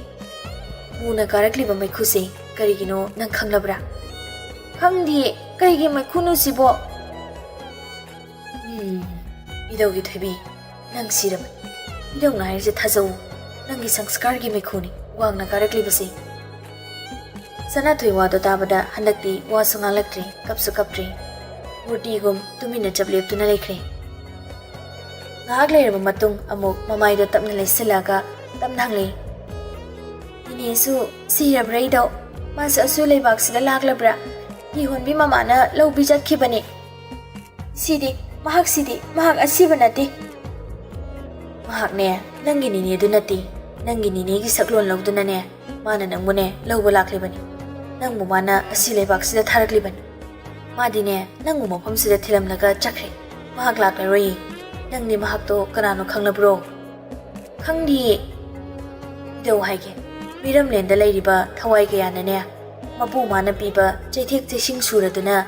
ꯃꯨꯅ ꯀꯥꯔꯛꯂꯤꯕ ꯃꯩꯈꯨꯁꯦ ꯀꯔꯤꯒꯤꯅꯣ ꯅꯪ ꯈꯪꯂꯕ꯭ꯔꯥ? ꯈꯪꯗꯤꯌꯦ, ꯀꯩꯒꯤ ꯃꯩꯈꯨꯅꯣ ꯁꯤꯕꯣ? ꯎꯝ, ꯏꯙꯧꯒꯤ ꯊꯣꯏꯕꯤ, ꯅꯪ ꯁꯤꯔꯕꯅꯤ꯫ ꯏꯙꯧꯅ ꯍꯥꯏꯔꯤꯁꯦ ꯊꯥꯖꯧ, ꯅꯪꯒꯤ ꯁꯪꯁꯀꯥꯔꯒꯤ ꯃꯩꯈꯨꯅꯤ ꯋꯥꯡꯅ ꯀꯥꯔꯛꯂꯤꯕꯁꯦ꯫ ꯁꯅꯥꯊꯣꯏ ꯋꯥꯗꯣ ꯇꯥꯕꯗ ꯍꯟꯗꯛꯇꯤ ꯋꯥꯁꯨ ꯉꯥꯡꯂꯛꯇ꯭ꯔꯦ, ꯀꯞꯁꯨ ꯀꯞꯇ꯭ꯔꯦ꯫ ꯃꯨꯔꯇꯤꯒꯨꯝ ꯇꯨꯃꯤꯟꯅ ꯆꯞ ꯂꯦꯞꯇꯨꯅ ꯂꯩꯈ꯭ꯔꯦ꯫ ꯉꯥꯏꯍꯥꯛ ꯂꯩꯔꯕ ꯃꯇꯨꯡ ꯑꯃꯨꯛ ꯃꯃꯥꯏꯗꯣ ꯇꯞꯅ ꯂꯩꯁꯤꯜꯂꯒ ꯇꯞꯅ ꯍꯪꯂꯛꯏ, "ꯏꯅꯦꯁꯨ ꯁꯤꯔꯕ꯭ꯔꯥ ꯏꯙꯧ? ꯃꯥꯁꯨ ꯑꯁꯨ ꯂꯩꯕꯥꯛꯁꯤꯗ ꯂꯥꯛꯂꯕ꯭ꯔꯥ? ꯍꯤ ꯍꯣꯟꯕꯤ ꯃꯃꯥꯅ ꯂꯧꯕꯤ ꯆꯠꯈꯤꯕꯅꯤ꯫ ꯁꯤꯗꯤ, ꯃꯍꯥꯛꯁꯤꯗꯤ, ꯃꯍꯥꯛ ꯑꯁꯤꯕ ꯅꯠꯇꯦ꯫ ꯃꯍꯥꯛꯅꯦ, ꯅꯪꯒꯤ ꯅꯤꯅꯦꯗꯨ ꯅꯠꯇꯦ꯫ ꯅꯪꯒꯤ ꯅꯤꯅꯦꯒꯤ ꯁꯛꯂꯣꯟ ꯂꯧꯗꯨꯅꯅꯦ, ꯃꯥꯅ ꯅꯪꯕꯨꯅꯦ ꯂꯧꯕ ꯂꯥꯛꯂꯤꯕꯅꯤ꯫ ꯅꯪꯕꯨ ꯃꯥꯅ ꯑꯁꯤ ꯂꯩꯕꯥꯛꯁꯤꯗ ꯊꯥꯔꯛꯂꯤꯕꯅꯤ꯫ ꯃꯥꯗꯤꯅꯦ, ꯅꯪꯕꯨ ꯃꯐꯝꯁꯤꯗ ꯊꯤꯜꯂꯝꯂꯒ ꯆꯠꯈ꯭ꯔꯦ꯫ ꯃꯍꯥꯛ ꯂꯥꯛꯂꯔꯣꯏꯌꯦ꯫ ꯅꯪꯗꯤ ꯃꯍꯥꯛꯇꯣ ꯀꯅꯥꯅꯣ ꯈꯪꯂꯕ꯭ꯔꯣ?" "ꯈꯪꯗꯤꯌꯦ꯫ ꯏꯙꯧ ꯍꯥꯏꯒꯦ, ꯃꯤꯔꯝꯂꯦꯟꯗ ꯂꯩꯔꯤꯕ ꯊꯋꯥꯏ ꯀꯌꯥꯅꯅꯦ, ꯃꯄꯨ ꯃꯥꯅ ꯄꯤꯕ ꯆꯩꯊꯦꯛ ꯆꯩꯁꯤꯡ ꯁꯨꯔꯗꯨꯅ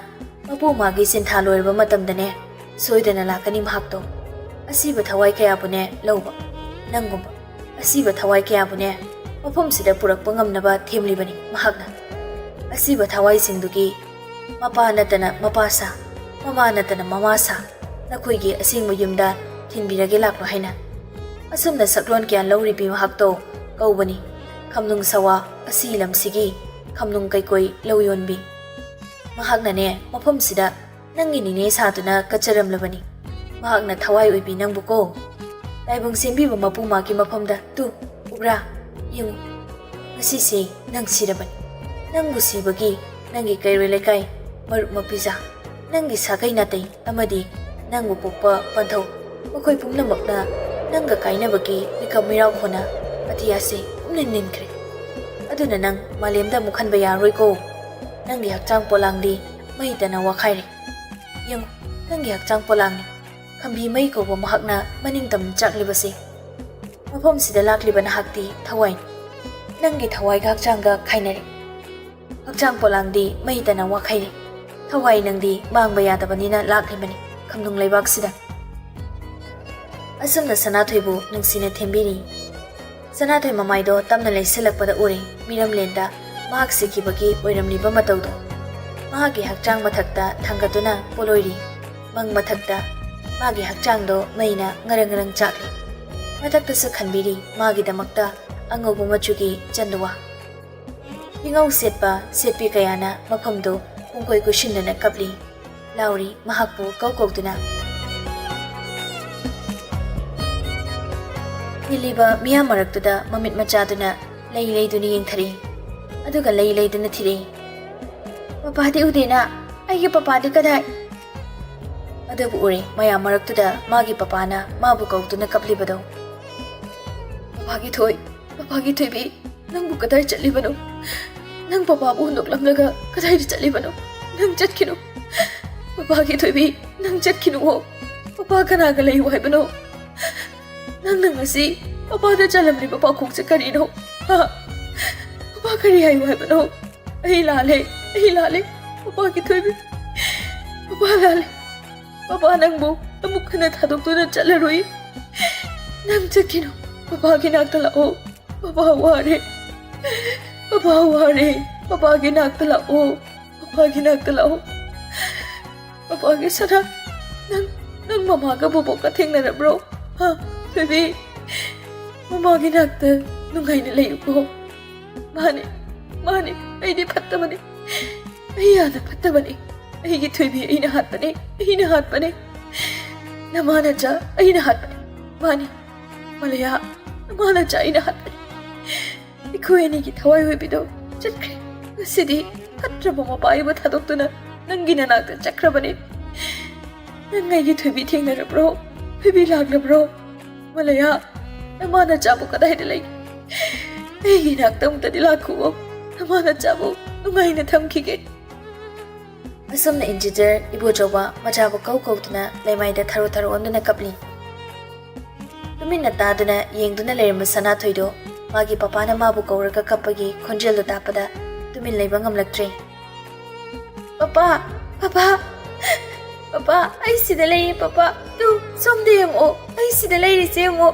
ꯃꯄꯨ ꯃꯥꯒꯤ ꯁꯤꯟꯊꯥ ꯂꯣꯏꯔꯕ ꯃꯇꯝꯗꯅꯦ, ꯁꯣꯏꯗꯅ ꯂꯥꯛꯀꯅꯤ ꯃꯍꯥꯛꯇꯣ꯫ ꯑꯁꯤꯕ ꯊꯋꯥꯏ ꯀꯌꯥꯕꯨꯅꯦ ꯂꯧꯕ, ꯅꯪꯒꯨꯝꯕ ꯑꯁꯤꯕ ꯊꯋꯥꯏ ꯀꯌꯥꯕꯨꯅꯦ ꯃꯐꯝꯁꯤꯗ ꯄꯨꯔꯛꯄ ꯉꯝꯅꯕ ꯊꯦꯝꯂꯤꯕꯅꯤ ꯃꯍꯥꯛꯅ꯫ ꯑꯁꯤꯕ ꯊꯋꯥꯏꯁꯤꯡꯗꯨꯒꯤ ꯃꯄꯥ ꯅꯠꯇꯅ ꯃꯄꯥ ꯁꯥ, ꯃꯃꯥ ꯅꯠꯇꯅ ꯃꯃꯥ ꯁꯥ, ꯅꯈꯣꯏꯒꯤ ꯑꯁꯦꯡꯕ ꯌꯨꯝꯗ ꯊꯤꯟꯕꯤꯔꯒꯦ ꯂꯥꯛꯂꯣ ꯍꯥꯏꯅ꯫ ꯑꯁꯨꯝꯅ ꯁꯛꯂꯣꯟ ꯀꯌꯥ ꯂꯧꯔꯤꯕꯤ ꯃꯍꯥꯛꯇꯣ ꯀꯧꯕꯅꯤ ꯈꯝꯅꯨꯡ ꯁꯋꯥ, ꯑꯁꯤ ꯂꯝꯁꯤꯒꯤ ꯈꯝꯅꯨꯡ ꯀꯩꯀꯣꯏ ꯂꯧ ꯌꯣꯟꯕꯤ꯫ ꯃꯍꯥꯛꯅꯅꯦ ꯃꯐꯝꯁꯤꯗ ꯅꯪꯒꯤ ꯅꯤꯅꯦ ꯁꯥꯗꯨꯅ ꯀꯠꯆꯔꯝꯂꯕꯅꯤ꯫ ꯃꯍꯥꯛꯅ ꯊꯋꯥꯏ ꯑꯣꯏꯕꯤ ꯅꯪꯕꯨꯀꯣ꯫ ꯇꯥꯏꯕꯪ ꯁꯦꯝꯕꯤꯕ ꯃꯄꯨ ꯃꯥꯒꯤ ꯃꯐꯝꯗ ꯇꯨ, ꯎꯕ꯭ꯔꯥ? ꯌꯦꯡꯉꯨ, ꯉꯁꯤꯁꯦ ꯅꯪ ꯁꯤꯔꯕꯅꯤ꯫ ꯅꯪꯕꯨ ꯁꯤꯕꯒꯤ ꯅꯪꯒꯤ ꯀꯩꯔꯣꯏ ꯂꯩꯀꯥꯏ, ꯃꯔꯨꯞ ꯃꯄꯤꯖꯥ, ꯅꯪꯒꯤ ꯁꯥꯒꯩ ꯅꯥꯇꯩ ꯑꯃꯗꯤ ꯅꯪꯕꯨ ꯄꯣꯛꯄ ꯄꯟꯊꯧ, ꯃꯈꯣꯏ ꯄꯨꯝꯅꯃꯛꯅ ꯅꯪꯒ ꯀꯥꯏꯅꯕꯒꯤ ꯃꯤꯀꯞ ꯃꯤꯔꯥꯎ ꯈꯣꯟꯅ ꯑꯇꯤꯌꯥꯁꯦ ꯄꯨꯝꯅꯤꯟ ꯅꯤꯟꯈ꯭ꯔꯦ꯫ ꯑꯗꯨꯅ ꯅꯪ ꯃꯥꯂꯦꯝꯗ ꯑꯃꯨꯛ ꯍꯟꯕ ꯌꯥꯔꯣꯏꯀꯣ꯫ ꯅꯪꯒꯤ ꯍꯛꯆꯥꯡ ꯄꯣꯂꯥꯡꯗꯤ ꯃꯩ ꯇꯅ ꯋꯥꯈꯥꯏꯔꯦ꯫ ꯌꯦꯡꯉꯨ, ꯅꯪꯒꯤ ꯍꯛꯆꯥꯡ ꯄꯣꯂꯥꯡꯅꯤ꯫ ꯈꯝꯕꯤ ꯃꯩ ꯀꯧꯕ ꯃꯍꯥꯛꯅ ꯃꯅꯤꯡ ꯇꯝꯅ ꯆꯥꯛꯂꯤꯕꯁꯦ꯫ ꯃꯐꯝꯁꯤꯗ ꯂꯥꯛꯂꯤꯕ ꯅꯍꯥꯛꯇꯤ ꯊꯋꯥꯏꯅꯤ꯫ ꯅꯪꯒꯤ ꯊꯋꯥꯏꯒ ꯍꯛꯆꯥꯡꯒ ꯈꯥꯏꯅꯔꯦ꯫ ꯍꯛꯆꯥꯡ ꯄꯣꯂꯥꯡꯗꯤ ꯃꯩ ꯇꯅ ꯋꯥꯈꯩꯔꯦ꯫ ꯊꯋꯥꯏ ꯅꯪꯗꯤ ꯃꯥꯡꯕ ꯌꯥꯗꯕꯅꯤꯅ ꯂꯥꯛꯂꯤꯕꯅꯤ ꯈꯝꯅꯨꯡ ꯂꯩꯕꯥꯛꯁꯤꯗ꯫ ꯑꯁꯨꯝꯅ ꯁꯅꯥꯊꯣꯏꯕꯨ ꯅꯨꯡꯁꯤꯅ ꯊꯦꯝꯕꯤꯔꯤ꯫ ꯁꯅꯥꯊꯣꯏ ꯃꯃꯥꯏꯗꯣ ꯇꯞꯅ ꯂꯩꯁꯤꯜꯂꯛꯄꯗ ꯎꯔꯦ ꯃꯤꯔꯝꯂꯦꯟꯗ ꯃꯍꯥꯛ ꯁꯤꯈꯤꯕꯒꯤ ꯑꯣꯏꯔꯝꯂꯤꯕ ꯃꯇꯧꯗꯣ꯫ ꯃꯍꯥꯛꯀꯤ ꯍꯛꯆꯥꯡ ꯃꯊꯛꯇ ꯊꯥꯡꯒꯠꯇꯨꯅ ꯄꯣꯂꯣꯏꯔꯤ꯫ ꯃꯪ ꯃꯊꯛꯇ ꯃꯥꯒꯤ ꯍꯛꯆꯥꯡꯗꯣ ꯃꯩꯅ ꯉꯔꯪ ꯉꯔꯪ ꯆꯥꯛꯂꯤ꯫ ꯃꯊꯛꯇꯁꯨ ꯈꯟꯕꯤꯔꯤ ꯃꯥꯒꯤꯗꯃꯛꯇ ꯑꯉꯧꯕ ꯃꯆꯨꯒꯤ ꯆꯟꯗꯨꯋꯥ꯫ ꯐꯤꯉꯧ ꯁꯦꯠꯄ ꯁꯦꯠꯄꯤ ꯀꯌꯥꯅ ꯃꯐꯝꯗꯨ ꯄꯨꯡꯀꯣꯏ ꯀꯣꯏꯁꯤꯟꯗꯨꯅ ꯀꯞꯂꯤ꯫ ꯂꯥꯎꯔꯤ ꯃꯍꯥꯛꯄꯨ ꯀꯧ ꯀꯧꯗꯨꯅ꯫ ꯇꯤꯜꯂꯤꯕ ꯃꯤꯌꯥꯝ ꯃꯔꯛꯇꯨꯗ ꯃꯃꯤꯠ ꯃꯆꯥꯗꯨꯅ ꯂꯩ ꯂꯩꯗꯨꯅ ꯌꯦꯡꯊꯔꯛꯏ꯫ ꯑꯗꯨꯒ ꯂꯩ ꯂꯩꯗꯨꯅ ꯊꯤꯔꯛꯏ, "ꯄꯄꯥꯗꯤ ꯎꯗꯦꯅ, ꯑꯩꯒꯤ ꯄꯄꯥꯗꯤ ꯀꯗꯥꯏ?" ꯑꯗꯨꯕꯨ ꯎꯔꯦ ꯃꯌꯥꯝ ꯃꯔꯛꯇꯨꯗ ꯃꯥꯒꯤ ꯄꯄꯥꯅ ꯃꯥꯕꯨ ꯀꯧꯗꯨꯅ ꯀꯞꯂꯤꯕꯗꯣ꯫ "ꯄꯄꯥꯒꯤ ꯊꯣꯏ, ꯄꯄꯥꯒꯤ ꯊꯣꯏꯕꯤ, ꯅꯪꯕꯨ ꯀꯗꯥꯏ ꯆꯠꯂꯤꯕꯅꯣ? ꯅꯪ ꯄꯄꯥꯕꯨ ꯍꯨꯟꯗꯣꯛꯂꯝꯂꯒ ꯀꯗꯥꯏꯗ ꯆꯠꯂꯤꯕꯅꯣ? ꯅꯪ ꯆꯠꯈꯤꯅꯨ꯫ ꯄꯄꯥꯒꯤ ꯊꯣꯏꯕꯤ, ꯅꯪ ꯆꯠꯈꯤꯅꯨꯑꯣ꯫ ꯄꯄꯥ ꯀꯅꯥꯒ ꯂꯩꯌꯨ ꯍꯥꯏꯕꯅꯣ? ꯅꯪꯅ ꯉꯁꯤ ꯄꯄꯥꯗ ꯆꯜꯂꯝꯂꯤꯕ ꯄꯥꯈꯣꯡꯁꯦ ꯀꯔꯤꯅꯣ? ꯍꯥ? ꯄꯄꯥ ꯀꯔꯤ ꯍꯥꯏꯌꯨ ꯍꯥꯏꯕꯅꯣ? ꯑꯩ ꯂꯥꯜꯂꯦ, ꯑꯩ ꯂꯥꯜꯂꯦ꯫ ꯄꯄꯥꯒꯤ ꯊꯣꯏꯕꯤ, ꯄꯄꯥ ꯂꯥꯜꯂꯦ꯫ ꯄꯄꯥ ꯅꯪꯕꯨ ꯑꯃꯨꯛ ꯍꯟꯅ ꯊꯥꯗꯣꯛꯇꯨꯅ ꯆꯠꯂꯔꯣꯏ꯫ ꯅꯪ ꯆꯠꯈꯤꯅꯨ꯫ ꯄꯄꯥꯒꯤ ꯅꯥꯛꯇ ꯂꯥꯛꯑꯣ꯫ ꯄꯄꯥ ꯋꯥꯔꯦ꯫ ꯄꯄꯥ ꯋꯥꯔꯦ꯫ ꯄꯄꯥꯒꯤ ꯅꯥꯛꯇ ꯂꯥꯛꯑꯣ꯫ ꯄꯄꯥꯒꯤ ꯅꯥꯛꯇ ꯂꯥꯛꯑꯣ꯫ ꯄꯄꯥꯒꯤ ꯁꯅꯥ, ꯅꯪ, ꯅꯪ ꯃꯃꯥꯒ ꯕꯣꯕꯣꯛꯀ ꯊꯦꯡꯅꯔꯕ꯭ꯔꯣ? ꯍꯥ? ꯊꯣꯏꯕꯤ, ꯃꯃꯥꯒꯤ ꯅꯥꯛꯇ ꯅꯨꯡꯉꯥꯏꯅ ꯂꯩꯌꯨꯀꯣ꯫ ꯃꯥꯅꯦ, ꯃꯥꯅꯦ, ꯑꯩꯗꯤ ꯐꯠꯇꯕꯅꯦ꯫ ꯑꯩ ꯌꯥꯝꯅ ꯐꯠꯇꯕꯅꯦ꯫ ꯑꯩꯒꯤ ꯊꯣꯏꯕꯤ ꯑꯩꯅ ꯍꯥꯠꯄꯅꯦ, ꯑꯩꯅ ꯍꯥꯠꯄꯅꯦ꯫ ꯅꯃꯥ ꯅꯆꯥ ꯑꯩꯅ ꯍꯥꯠꯄꯅꯦ꯫ ꯃꯥꯅꯦ, ꯃꯂꯌꯥ, ꯅꯃꯥ ꯅꯆꯥ ꯑꯩꯅ ꯍꯥꯠꯄꯅꯦ꯫ ꯑꯩꯈꯣꯏ ꯑꯅꯤꯒꯤ ꯊꯋꯥꯏ ꯑꯣꯏꯕꯤꯗꯣ ꯆꯠꯈ꯭ꯔꯦ꯫ ꯉꯁꯤꯗꯤ ꯐꯠꯇ꯭ꯔꯕ ꯃꯄꯥ ꯑꯩꯕꯨ ꯊꯥꯗꯣꯛꯇꯨꯅ ꯅꯪꯒꯤ ꯅꯅꯥꯛꯇ ꯆꯠꯈ꯭ꯔꯕꯅꯦ꯫ ꯅꯪ ꯑꯩꯒꯤ ꯊꯣꯏꯕꯤ ꯊꯦꯡꯅꯔꯕ꯭ꯔꯣ? ꯊꯣꯏꯕꯤ ꯂꯥꯛꯂꯕ꯭ꯔꯣ? ꯃꯂꯌꯥ, ꯅꯃꯥ ꯅꯆꯥꯕꯨ ꯀꯗꯥꯏꯗ ꯂꯩ? ꯑꯩꯒꯤ ꯏꯅꯥꯛꯇ ꯑꯃꯨꯛꯇꯗꯤ ꯂꯥꯛꯈꯨꯑꯣ꯫ ꯅꯃꯥ ꯅꯆꯥꯕꯨ ꯅꯨꯡꯉꯥꯏꯅ ꯊꯝꯈꯤꯒꯦ꯫ ꯑꯁꯨꯝꯅ ꯏꯟꯖꯤꯅꯤꯌꯔ ꯏꯕꯣꯆꯧꯕ ꯃꯆꯥꯕꯨ ꯀꯧ ꯀꯧꯗꯨꯅ ꯂꯩꯃꯥꯏꯗ ꯊꯔꯣ ꯊꯔꯣ ꯑꯣꯟꯗꯨꯅ ꯀꯞꯂꯤ꯫ ꯇꯨꯃꯤꯟꯅ ꯇꯥꯗꯨꯅ ꯌꯦꯡꯗꯨꯅ ꯂꯩꯔꯝꯕ ꯁꯅꯥꯊꯣꯏꯗꯣ ꯃꯥꯒꯤ ꯄꯄꯥꯅ ꯃꯥꯕꯨ ꯀꯧꯔꯒ ꯀꯞꯄꯒꯤ ꯈꯣꯟꯖꯦꯜꯗꯣ ꯇꯥꯕꯗ ꯇꯨꯃꯤꯟ ꯂꯩꯕ ꯉꯝꯂꯛꯇ꯭ꯔꯦ꯫ "ꯄꯄꯥ, ꯄꯄꯥ, ꯄꯄꯥ, ꯑꯩ ꯁꯤꯗ ꯂꯩꯌꯦ ꯄꯄꯥ꯫ ꯇꯨ, ꯁꯣꯝꯗ ꯌꯦꯡꯉꯛꯑꯣ, ꯑꯩ ꯁꯤꯗ ꯂꯩꯔꯤꯁꯦ ꯌꯦꯡꯉꯣ꯫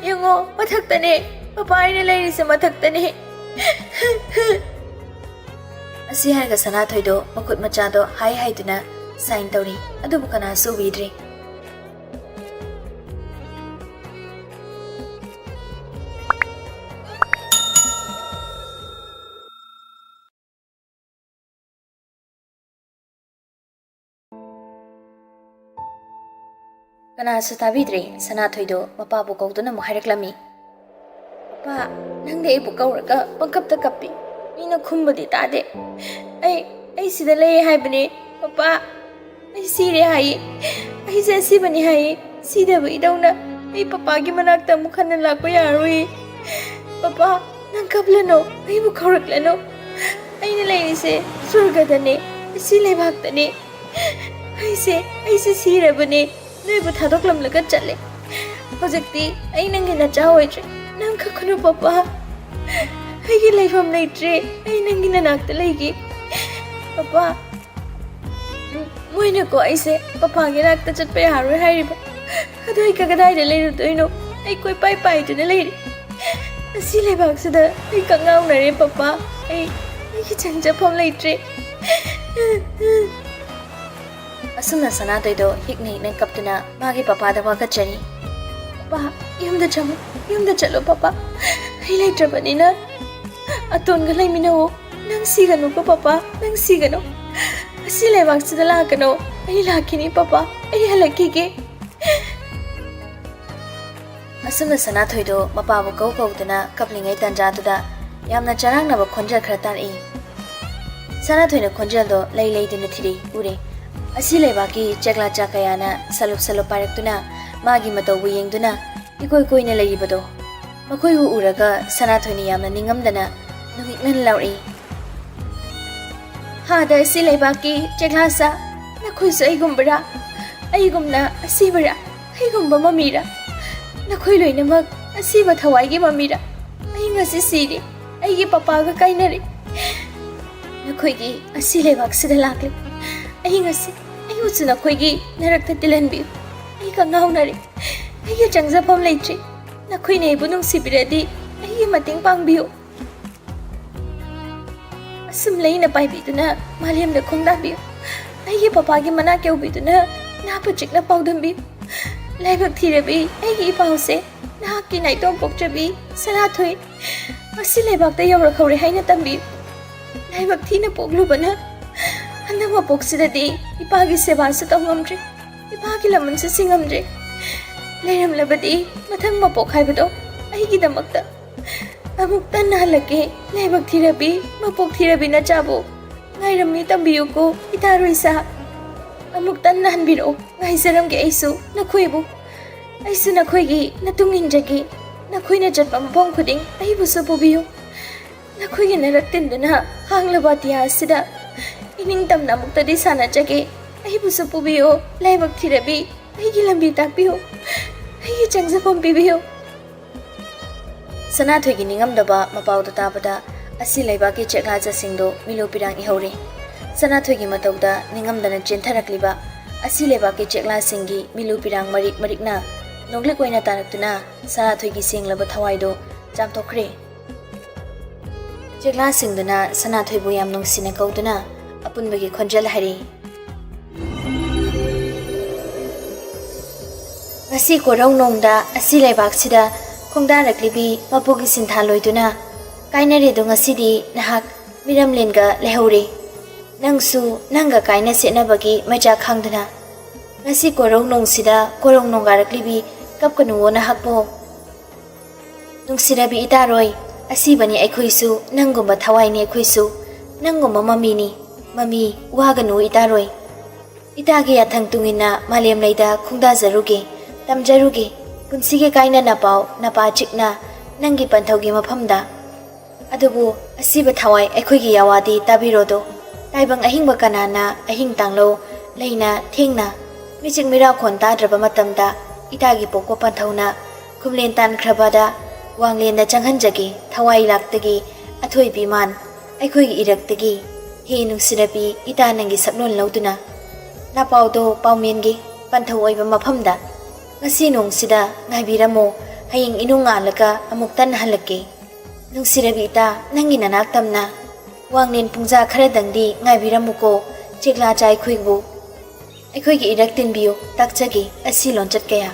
ꯌꯦꯡꯉꯣ, ꯃꯊꯛꯇꯅꯦ꯫ ꯄꯄꯥ, ꯑꯩꯅ ꯂꯩꯔꯤꯁꯦ ꯃꯊꯛꯇꯅꯦ꯫ ꯑꯁꯤ ꯍꯥꯏꯔꯒ ꯁꯅꯥꯊꯣꯏꯗꯣ ꯃꯈꯨꯠ ꯃꯆꯥꯗꯣ ꯍꯥꯏ ꯍꯥꯏꯗꯨꯅ ꯁꯥꯏꯟ ꯇꯧꯔꯤ, ꯑꯗꯨꯕꯨ ꯀꯅꯥꯁꯨ ꯎꯕꯤꯗ꯭ꯔꯤ꯫ ꯀꯅꯥꯁꯨ ꯇꯥꯕꯤꯗ꯭ꯔꯦ꯫ ꯁꯅꯥꯊꯣꯏꯗꯣ ꯃꯄꯥꯕꯨ ꯀꯧꯗꯨꯅ ꯑꯃꯨꯛ ꯍꯥꯏꯔꯛꯂꯝꯃꯤ, "ꯄꯄꯥ, ꯅꯪꯗꯤ ꯑꯩꯕꯨ ꯀꯧꯔꯒ ꯄꯪꯀꯞꯇ ꯀꯞꯄꯤ꯫ ꯃꯤꯅ ꯈꯨꯝꯕꯗꯤ ꯇꯥꯗꯦ꯫ ꯑꯩ, ꯑꯩ ꯁꯤꯗ ꯂꯩ ꯍꯥꯏꯕꯅꯦ, ꯄꯄꯥ꯫ ꯑꯩ ꯁꯤꯔꯦ ꯍꯥꯏꯌꯦ꯫ ꯑꯩꯁꯦ ꯑꯁꯤꯕꯅꯤ ꯍꯥꯏꯌꯦ꯫ ꯁꯤꯗꯕꯒꯤꯗꯧꯅ ꯑꯩ ꯄꯄꯥꯒꯤ ꯃꯅꯥꯛꯇ ꯑꯃꯨꯛ ꯍꯟꯅ ꯂꯥꯛꯄ ꯌꯥꯔꯔꯣꯏ꯫ ꯄꯄꯥ, ꯅꯪ ꯀꯞꯂꯅꯨ, ꯑꯩꯕꯨ ꯀꯧꯔꯛꯂꯅꯨ꯫ ꯑꯩꯅ ꯂꯩꯔꯤꯁꯦ ꯁ꯭ꯋꯔꯒꯗꯅꯦ, ꯑꯁꯤ ꯂꯩꯕꯥꯛꯇꯅꯦ꯫ ꯑꯩꯁꯦ, ꯑꯩꯁꯦ ꯁꯤꯔꯕꯅꯦ꯫ ꯅꯣꯏꯕꯨ ꯊꯥꯗꯣꯛꯂꯝꯂꯒ ꯆꯠꯂꯦ꯫ ꯍꯧꯖꯤꯛꯇꯤ ꯑꯩ ꯅꯪꯒꯤ ꯅꯆꯥ ꯑꯣꯏꯗ꯭ꯔꯦ꯫ ꯅꯪ ꯀꯞꯀꯅꯨ ꯄꯄꯥ꯫ ꯑꯩꯒꯤ ꯂꯩꯐꯝ ꯂꯩꯇ꯭ꯔꯦ꯫ ꯑꯩ ꯅꯪꯒꯤ ꯅꯅꯥꯛꯇ ꯂꯩꯒꯦ꯫ ꯄꯄꯥ, ꯃꯣꯏꯅꯀꯣ ꯑꯩꯁꯦ ꯄꯄꯥꯒꯤ ꯅꯥꯛꯇ ꯆꯠꯄ ꯌꯥꯔꯣꯏ ꯍꯥꯏꯔꯤꯕ꯫ ꯑꯗꯣ ꯑꯩ ꯀꯗꯥꯏꯗ ꯂꯩꯔꯨꯗꯣꯏꯅꯣ? ꯑꯩ ꯀꯣꯏꯄꯥꯏ ꯄꯥꯏꯗꯨꯅ ꯂꯩꯔꯤ꯫ ꯑꯁꯤ ꯂꯩꯕꯥꯛꯁꯤꯗ ꯑꯩ ꯀꯛꯉꯥꯎꯅꯔꯦ ꯄꯄꯥ꯫ ꯑꯩ, ꯑꯩꯒꯤ ꯆꯪꯖꯐꯝ ꯂꯩꯇ꯭ꯔꯦ꯫ ꯑꯁꯨꯝꯅ ꯁꯅꯥꯊꯣꯏꯗꯣ ꯍꯤꯛꯅ ꯍꯤꯛꯅ ꯀꯞꯇꯨꯅ ꯃꯥꯒꯤ ꯄꯄꯥꯗ ꯋꯥꯀꯠꯆꯔꯤ꯫ "ꯄꯄꯥ, ꯌꯨꯝꯗ ꯆꯪꯉꯨ, ꯌꯨꯝꯗ ꯆꯠꯂꯣ ꯄꯄꯥ꯫ ꯑꯩ ꯂꯩꯇ꯭ꯔꯕꯅꯤꯅ ꯑꯇꯣꯟꯒ ꯂꯩꯃꯤꯟꯅꯧ꯫ ꯅꯪ ꯁꯤꯒꯅꯨꯀꯣ ꯄꯄꯥ, ꯅꯪ ꯁꯤꯒꯅꯨ꯫ ꯑꯁꯤ ꯂꯩꯕꯥꯛꯁꯤꯗ ꯂꯥꯛꯀꯅꯨ꯫ ꯑꯩ ꯂꯥꯛꯈꯤꯅꯤ ꯄꯄꯥ, ꯑꯩ ꯍꯜꯂꯛꯈꯤꯒꯦ꯫" ꯑꯁꯨꯝꯅ ꯁꯅꯥꯊꯣꯏꯗꯣ ꯃꯄꯥꯕꯨ ꯀꯧ ꯀꯧꯗꯨꯅ ꯀꯞꯂꯤꯉꯩ ꯇꯥꯟꯖꯥꯗꯨꯗ ꯌꯥꯝꯅ ꯆꯔꯥꯡꯅꯕ ꯈꯣꯟꯖꯦꯜ ꯈꯔ ꯇꯥꯔꯛꯏ꯫ ꯁꯅꯥꯊꯣꯏꯅ ꯈꯣꯟꯖꯦꯜꯗꯣ ꯂꯩ ꯂꯩꯗꯨꯅ ꯊꯤꯔꯛꯏ꯫ ꯎꯔꯦ, ꯑꯁꯤ ꯂꯩꯕꯥꯛꯀꯤ ꯆꯦꯛꯂꯥ ꯆꯥ ꯀꯌꯥꯅ ꯁꯂꯨꯞ ꯁꯂꯨꯞ ꯄꯥꯏꯔꯛꯇꯨꯅ ꯃꯥꯒꯤ ꯃꯇꯧꯕꯨ ꯌꯦꯡꯗꯨꯅ ꯏꯀꯣꯏ ꯀꯣꯏꯅ ꯂꯩꯔꯤꯕꯗꯣ꯫ ꯃꯈꯣꯏꯕꯨ ꯎꯔꯒ ꯁꯅꯥꯊꯣꯏꯅ ꯌꯥꯝꯅ ꯅꯤꯡꯉꯝꯗꯅ ꯅꯨꯃꯤꯠꯅ ꯂꯥꯎꯔꯛꯏ꯫ "ꯍꯥꯗ ꯑꯁꯤ ꯂꯩꯕꯥꯛꯀꯤ ꯆꯦꯛꯂꯥ ꯆꯥ, ꯅꯈꯣꯏꯁꯨ ꯑꯩꯒꯨꯝꯕꯔꯥ? ꯑꯩꯒꯨꯝꯅ ꯑꯁꯤꯕꯔꯥ? ꯑꯩꯒꯨꯝꯕ ꯃꯃꯤꯔꯥ? ꯅꯈꯣꯏ ꯂꯣꯏꯅꯃꯛ ꯑꯁꯤꯕ ꯊꯋꯥꯏꯒꯤ ꯃꯃꯤꯔꯥ? ꯑꯩ ꯉꯁꯤ ꯁꯤꯔꯦ꯫ ꯑꯩꯒꯤ ꯄꯄꯥꯒ ꯀꯥꯏꯅꯔꯦ꯫ ꯅꯈꯣꯏꯒꯤ ꯑꯁꯤ ꯂꯩꯕꯥꯛꯁꯤꯗ ꯂꯥꯛꯂꯦ꯫ ꯑꯩ ꯉꯁꯤ, ꯑꯩꯕꯨꯁꯨ ꯅꯈꯣꯏꯒꯤ ꯅꯔꯛꯇ ꯇꯤꯜꯍꯟꯕꯤꯌꯨ꯫ ꯑꯩ ꯀꯉꯥꯎꯅꯔꯦ꯫ ꯑꯩꯒꯤ ꯆꯪꯖꯐꯝ ꯂꯩꯇ꯭ꯔꯦ꯫ ꯅꯈꯣꯏꯅ ꯑꯩꯕꯨ ꯅꯨꯡꯁꯤꯕꯤꯔꯗꯤ ꯃꯇꯦꯡ ꯄꯥꯡꯕꯤꯌꯨ꯫ ꯑꯁꯨꯝ ꯂꯩꯅ ꯄꯥꯏꯕꯤꯗꯨꯅ ꯃꯥꯂꯦꯝꯗ ꯈꯣꯡꯗꯥꯕꯤꯌꯨ꯫ ꯑꯩꯒꯤ ꯄꯄꯥꯒꯤ ꯃꯅꯥꯛ ꯌꯧꯕꯤꯗꯨꯅ ꯅꯥꯄ ꯆꯤꯛꯅ ꯄꯥꯎꯗꯝꯕꯤꯌꯨ꯫ ꯂꯥꯏꯕꯛ ꯊꯤꯔꯕꯤ ꯑꯩꯒꯤ ꯏꯄꯥꯎꯁꯦ, ꯅꯍꯥꯛꯀꯤ ꯅꯥꯏꯇꯣꯝ ꯄꯣꯛꯆꯕꯤ ꯁꯅꯥꯊꯣꯏ ꯃꯁꯤ ꯂꯩꯕꯥꯛꯇ ꯌꯧꯔꯛꯍꯧꯔꯦ ꯍꯥꯏꯅ ꯇꯝꯕꯤꯌꯨ꯫ ꯂꯥꯏꯕꯛ ꯊꯤꯅ ꯄꯣꯛꯂꯨꯕꯅ ꯍꯟꯗꯛ ꯃꯄꯣꯛꯁꯤꯗꯗꯤ ꯏꯄꯥꯒꯤ ꯁꯦꯕꯥꯁꯨ ꯇꯧ ꯉꯝꯗ꯭ꯔꯦ, ꯏꯄꯥꯒꯤ ꯂꯃꯟꯁꯨ ꯁꯤꯡꯉꯝꯗ꯭ꯔꯦ꯫ ꯂꯩꯔꯝꯂꯕꯗꯤ ꯃꯊꯪ ꯃꯄꯣꯛ ꯍꯥꯏꯕꯗꯣ ꯑꯩꯒꯤꯗꯃꯛꯇ ꯑꯃꯨꯛ ꯇꯟꯅ ꯍꯜꯂꯛꯀꯦ꯫ ꯂꯥꯏꯕꯛ ꯊꯤꯔꯕꯤ, ꯃꯄꯣꯛ ꯊꯤꯔꯕꯤ ꯅꯆꯥꯕꯨ ꯉꯥꯏꯔꯝꯃꯤ ꯇꯝꯕꯤꯌꯨꯀꯣ ꯏꯇꯥꯔꯣꯏ ꯁꯥ꯫ ꯑꯃꯨꯛ ꯇꯟꯅ ꯍꯟꯕꯤꯔꯛꯑꯣ, ꯉꯥꯏꯖꯔꯝꯒꯦ ꯑꯩꯁꯨ ꯅꯈꯣꯏꯕꯨ꯫ ꯑꯩꯁꯨ ꯅꯈꯣꯏꯒꯤ ꯅꯇꯨꯡ ꯏꯟꯖꯒꯦ꯫ ꯅꯈꯣꯏꯅ ꯆꯠꯄ ꯃꯐꯝ ꯈꯨꯗꯤꯡ ꯑꯩꯕꯨꯁꯨ ꯄꯨꯕꯤꯌꯨ꯫ ꯅꯈꯣꯏꯒꯤ ꯅꯔꯛ ꯇꯤꯟꯗꯨꯅ ꯍꯥꯡꯂꯕ ꯑꯇꯤꯌꯥ ꯑꯁꯤꯗ ꯏꯅꯤꯡ ꯇꯝꯅ ꯑꯃꯨꯛꯇꯗꯤ ꯁꯥꯟꯅꯖꯒꯦ꯫ ꯑꯩꯕꯨꯁꯨ ꯄꯨꯕꯤꯌꯨ ꯂꯥꯏꯕꯛ ꯊꯤꯔꯕꯤ, ꯑꯩꯒꯤ ꯂꯝꯕꯤ ꯇꯥꯛꯄꯤꯌꯨ, ꯑꯩꯒꯤ ꯆꯪꯖꯐꯝ ꯄꯤꯕꯤꯌꯨ꯫ ꯁꯅꯥꯊꯣꯏꯒꯤ ꯅꯤꯡꯉꯝꯗꯕ ꯃꯄꯥꯎꯗꯨ ꯇꯥꯕꯗ ꯑꯁꯤ ꯂꯩꯕꯥꯛꯀꯤ ꯆꯦꯛꯂꯥꯖꯁꯤꯡꯗꯨ ꯃꯤꯂꯨ ꯄꯤꯔꯥꯡ ꯏꯍꯧꯔꯤ꯫ ꯁꯅꯥꯊꯣꯏꯒꯤ ꯃꯇꯧꯗ ꯅꯤꯡꯉꯝꯗꯅ ꯆꯦꯟꯊꯔꯛꯂꯤꯕ ꯑꯁꯤ ꯂꯩꯕꯥꯛꯀꯤ ꯆꯦꯛꯂꯥꯁꯤꯡꯒꯤ ꯃꯤꯂꯨ ꯄꯤꯔꯥꯡ ꯃꯔꯤꯛ ꯃꯔꯤꯛꯅ ꯅꯣꯡꯂꯤꯛ ꯑꯣꯏꯅ ꯇꯥꯔꯛꯇꯨꯅ ꯁꯅꯥꯊꯣꯏꯒꯤ ꯁꯦꯡꯂꯕ ꯊꯋꯥꯏꯗꯨ ꯆꯥꯝꯊꯣꯛꯈ꯭ꯔꯦ꯫ ꯆꯦꯛꯂꯥꯁꯤꯡꯗꯨꯅ ꯁꯅꯥꯊꯣꯏꯕꯨ ꯌꯥꯝ ꯅꯨꯡꯁꯤꯅ ꯀꯧꯗꯨꯅ ꯑꯄꯨꯟꯕꯒꯤ ꯈꯣꯟꯖꯦꯜ ꯍꯥꯏꯔꯤ꯫ ꯉꯁꯤ ꯀꯣꯔꯧ ꯅꯣꯡꯗ ꯑꯁꯤ ꯂꯩꯕꯥꯛꯁꯤꯗ ꯈꯣꯡꯗꯥꯔꯛꯂꯤꯕꯤ ꯃꯄꯨꯒꯤ ꯁꯤꯟꯊꯥ ꯂꯣꯏꯗꯨꯅ ꯀꯥꯏꯅꯔꯦꯗꯣ ꯉꯁꯤꯗꯤ ꯅꯍꯥꯛ ꯃꯤꯔꯝꯂꯦꯟꯒ ꯂꯩꯍꯧꯔꯦ꯫ ꯅꯪꯁꯨ ꯅꯪꯒ ꯀꯥꯏꯅ ꯁꯦꯠꯅꯕꯒꯤ ꯃꯩꯆꯥꯛ ꯈꯥꯡꯗꯨꯅ ꯉꯁꯤ ꯀꯣꯔꯧ ꯅꯣꯡꯁꯤꯗ ꯀꯣꯔꯧ ꯅꯣꯡꯒꯥꯔꯛꯂꯤꯕꯤ ꯀꯞꯀꯅꯨꯋꯣ ꯅꯍꯥꯛꯄꯣ꯫ ꯅꯨꯡꯁꯤꯔꯕꯤ ꯏꯇꯥꯔꯣꯏ, ꯑꯁꯤꯕꯅꯤ ꯑꯩꯈꯣꯏꯁꯨ, ꯅꯪꯒꯨꯝꯕ ꯊꯋꯥꯏꯅꯤ ꯑꯩꯈꯣꯏꯁꯨ, ꯅꯪꯒꯨꯝꯕ ꯃꯃꯤꯅꯤ, ꯃꯃꯤ, ꯋꯥꯒꯅꯨ ꯏꯇꯥꯔꯣꯏ꯫ ꯏꯇꯥꯒꯤ ꯌꯥꯊꯪ ꯇꯨꯡꯏꯟꯅ ꯃꯥꯂꯦꯝ ꯂꯩꯗ ꯈꯣꯡꯗꯥꯖꯔꯨꯒꯦ, ꯇꯝꯖꯔꯨꯒꯦ, ꯄꯨꯟꯁꯤꯒꯤ ꯀꯥꯏꯅꯅ ꯄꯥꯎ ꯅꯄꯥ ꯆꯤꯛꯅ ꯅꯪꯒꯤ ꯄꯟꯊꯧꯒꯤ ꯃꯐꯝꯗ꯫ ꯑꯗꯨꯕꯨ ꯑꯁꯤꯕ ꯊꯋꯥꯏ ꯑꯩꯈꯣꯏꯒꯤ ꯌꯥꯋꯥꯗꯤ ꯇꯥꯕꯤꯔꯣꯗꯣ꯫ ꯇꯥꯏꯕꯪ ꯑꯍꯤꯡꯕ ꯀꯅꯥꯅ ꯑꯍꯤꯡ ꯇꯥꯡꯂꯧ ꯂꯩꯅ ꯊꯦꯡꯅ ꯃꯤꯆꯤꯛ ꯃꯤꯔꯥꯎꯈꯣꯟ ꯇꯥꯗ꯭ꯔꯕ ꯃꯇꯝꯗ ꯏꯇꯥꯒꯤ ꯄꯣꯛꯄ ꯄꯟꯊꯧꯅ ꯈꯨꯝꯂꯦꯟ ꯇꯥꯟꯈ꯭ꯔꯕꯗ ꯋꯥꯡꯂꯦꯟꯗ ꯆꯪꯍꯟꯖꯒꯦ ꯊꯋꯥꯏ ꯂꯥꯛꯇꯒꯤ ꯑꯊꯣꯏꯕꯤ ꯃꯥꯟ ꯑꯩꯈꯣꯏꯒꯤ ꯏꯔꯛꯇꯒꯤ꯫ ꯍꯦ ꯅꯨꯡꯁꯤꯔꯕꯤ ꯏꯇꯥ ꯅꯪꯒꯤ ꯁꯛꯂꯣꯟ ꯂꯧꯗꯨꯅ ꯅꯄꯥꯎꯗꯣ ꯄꯥꯎꯃꯦꯟꯒꯤ ꯄꯟꯊꯧ ꯑꯣꯏꯕ ꯃꯐꯝꯗ ꯉꯁꯤ ꯅꯣꯡꯁꯤꯗ ꯉꯥꯏꯕꯤꯔꯝꯃꯣ ꯍꯌꯦꯡ ꯏꯅꯨꯡ ꯉꯥꯜꯂꯒ ꯑꯃꯨꯛ ꯇꯟꯅ ꯍꯜꯂꯛꯀꯦ꯫ ꯅꯨꯡꯁꯤꯔꯕꯤ ꯏꯇꯥ, ꯅꯪꯒꯤ ꯅꯅꯥꯛ ꯇꯝꯅ꯫ ꯋꯥꯡꯂꯦꯟ ꯄꯨꯡꯖꯥ ꯈꯔꯗꯪꯗꯤ ꯉꯥꯏꯕꯤꯔꯝꯃꯨꯀꯣ, ꯆꯦꯛꯂꯥ ꯆꯥꯏꯈꯨꯏꯕꯨ꯫ ꯑꯩꯈꯣꯏꯒꯤ ꯏꯔꯛ ꯇꯤꯟꯕꯤꯌꯨ, ꯇꯥꯛꯆꯒꯦ ꯑꯁꯤ ꯂꯣꯟꯆꯠ ꯀꯌꯥ꯫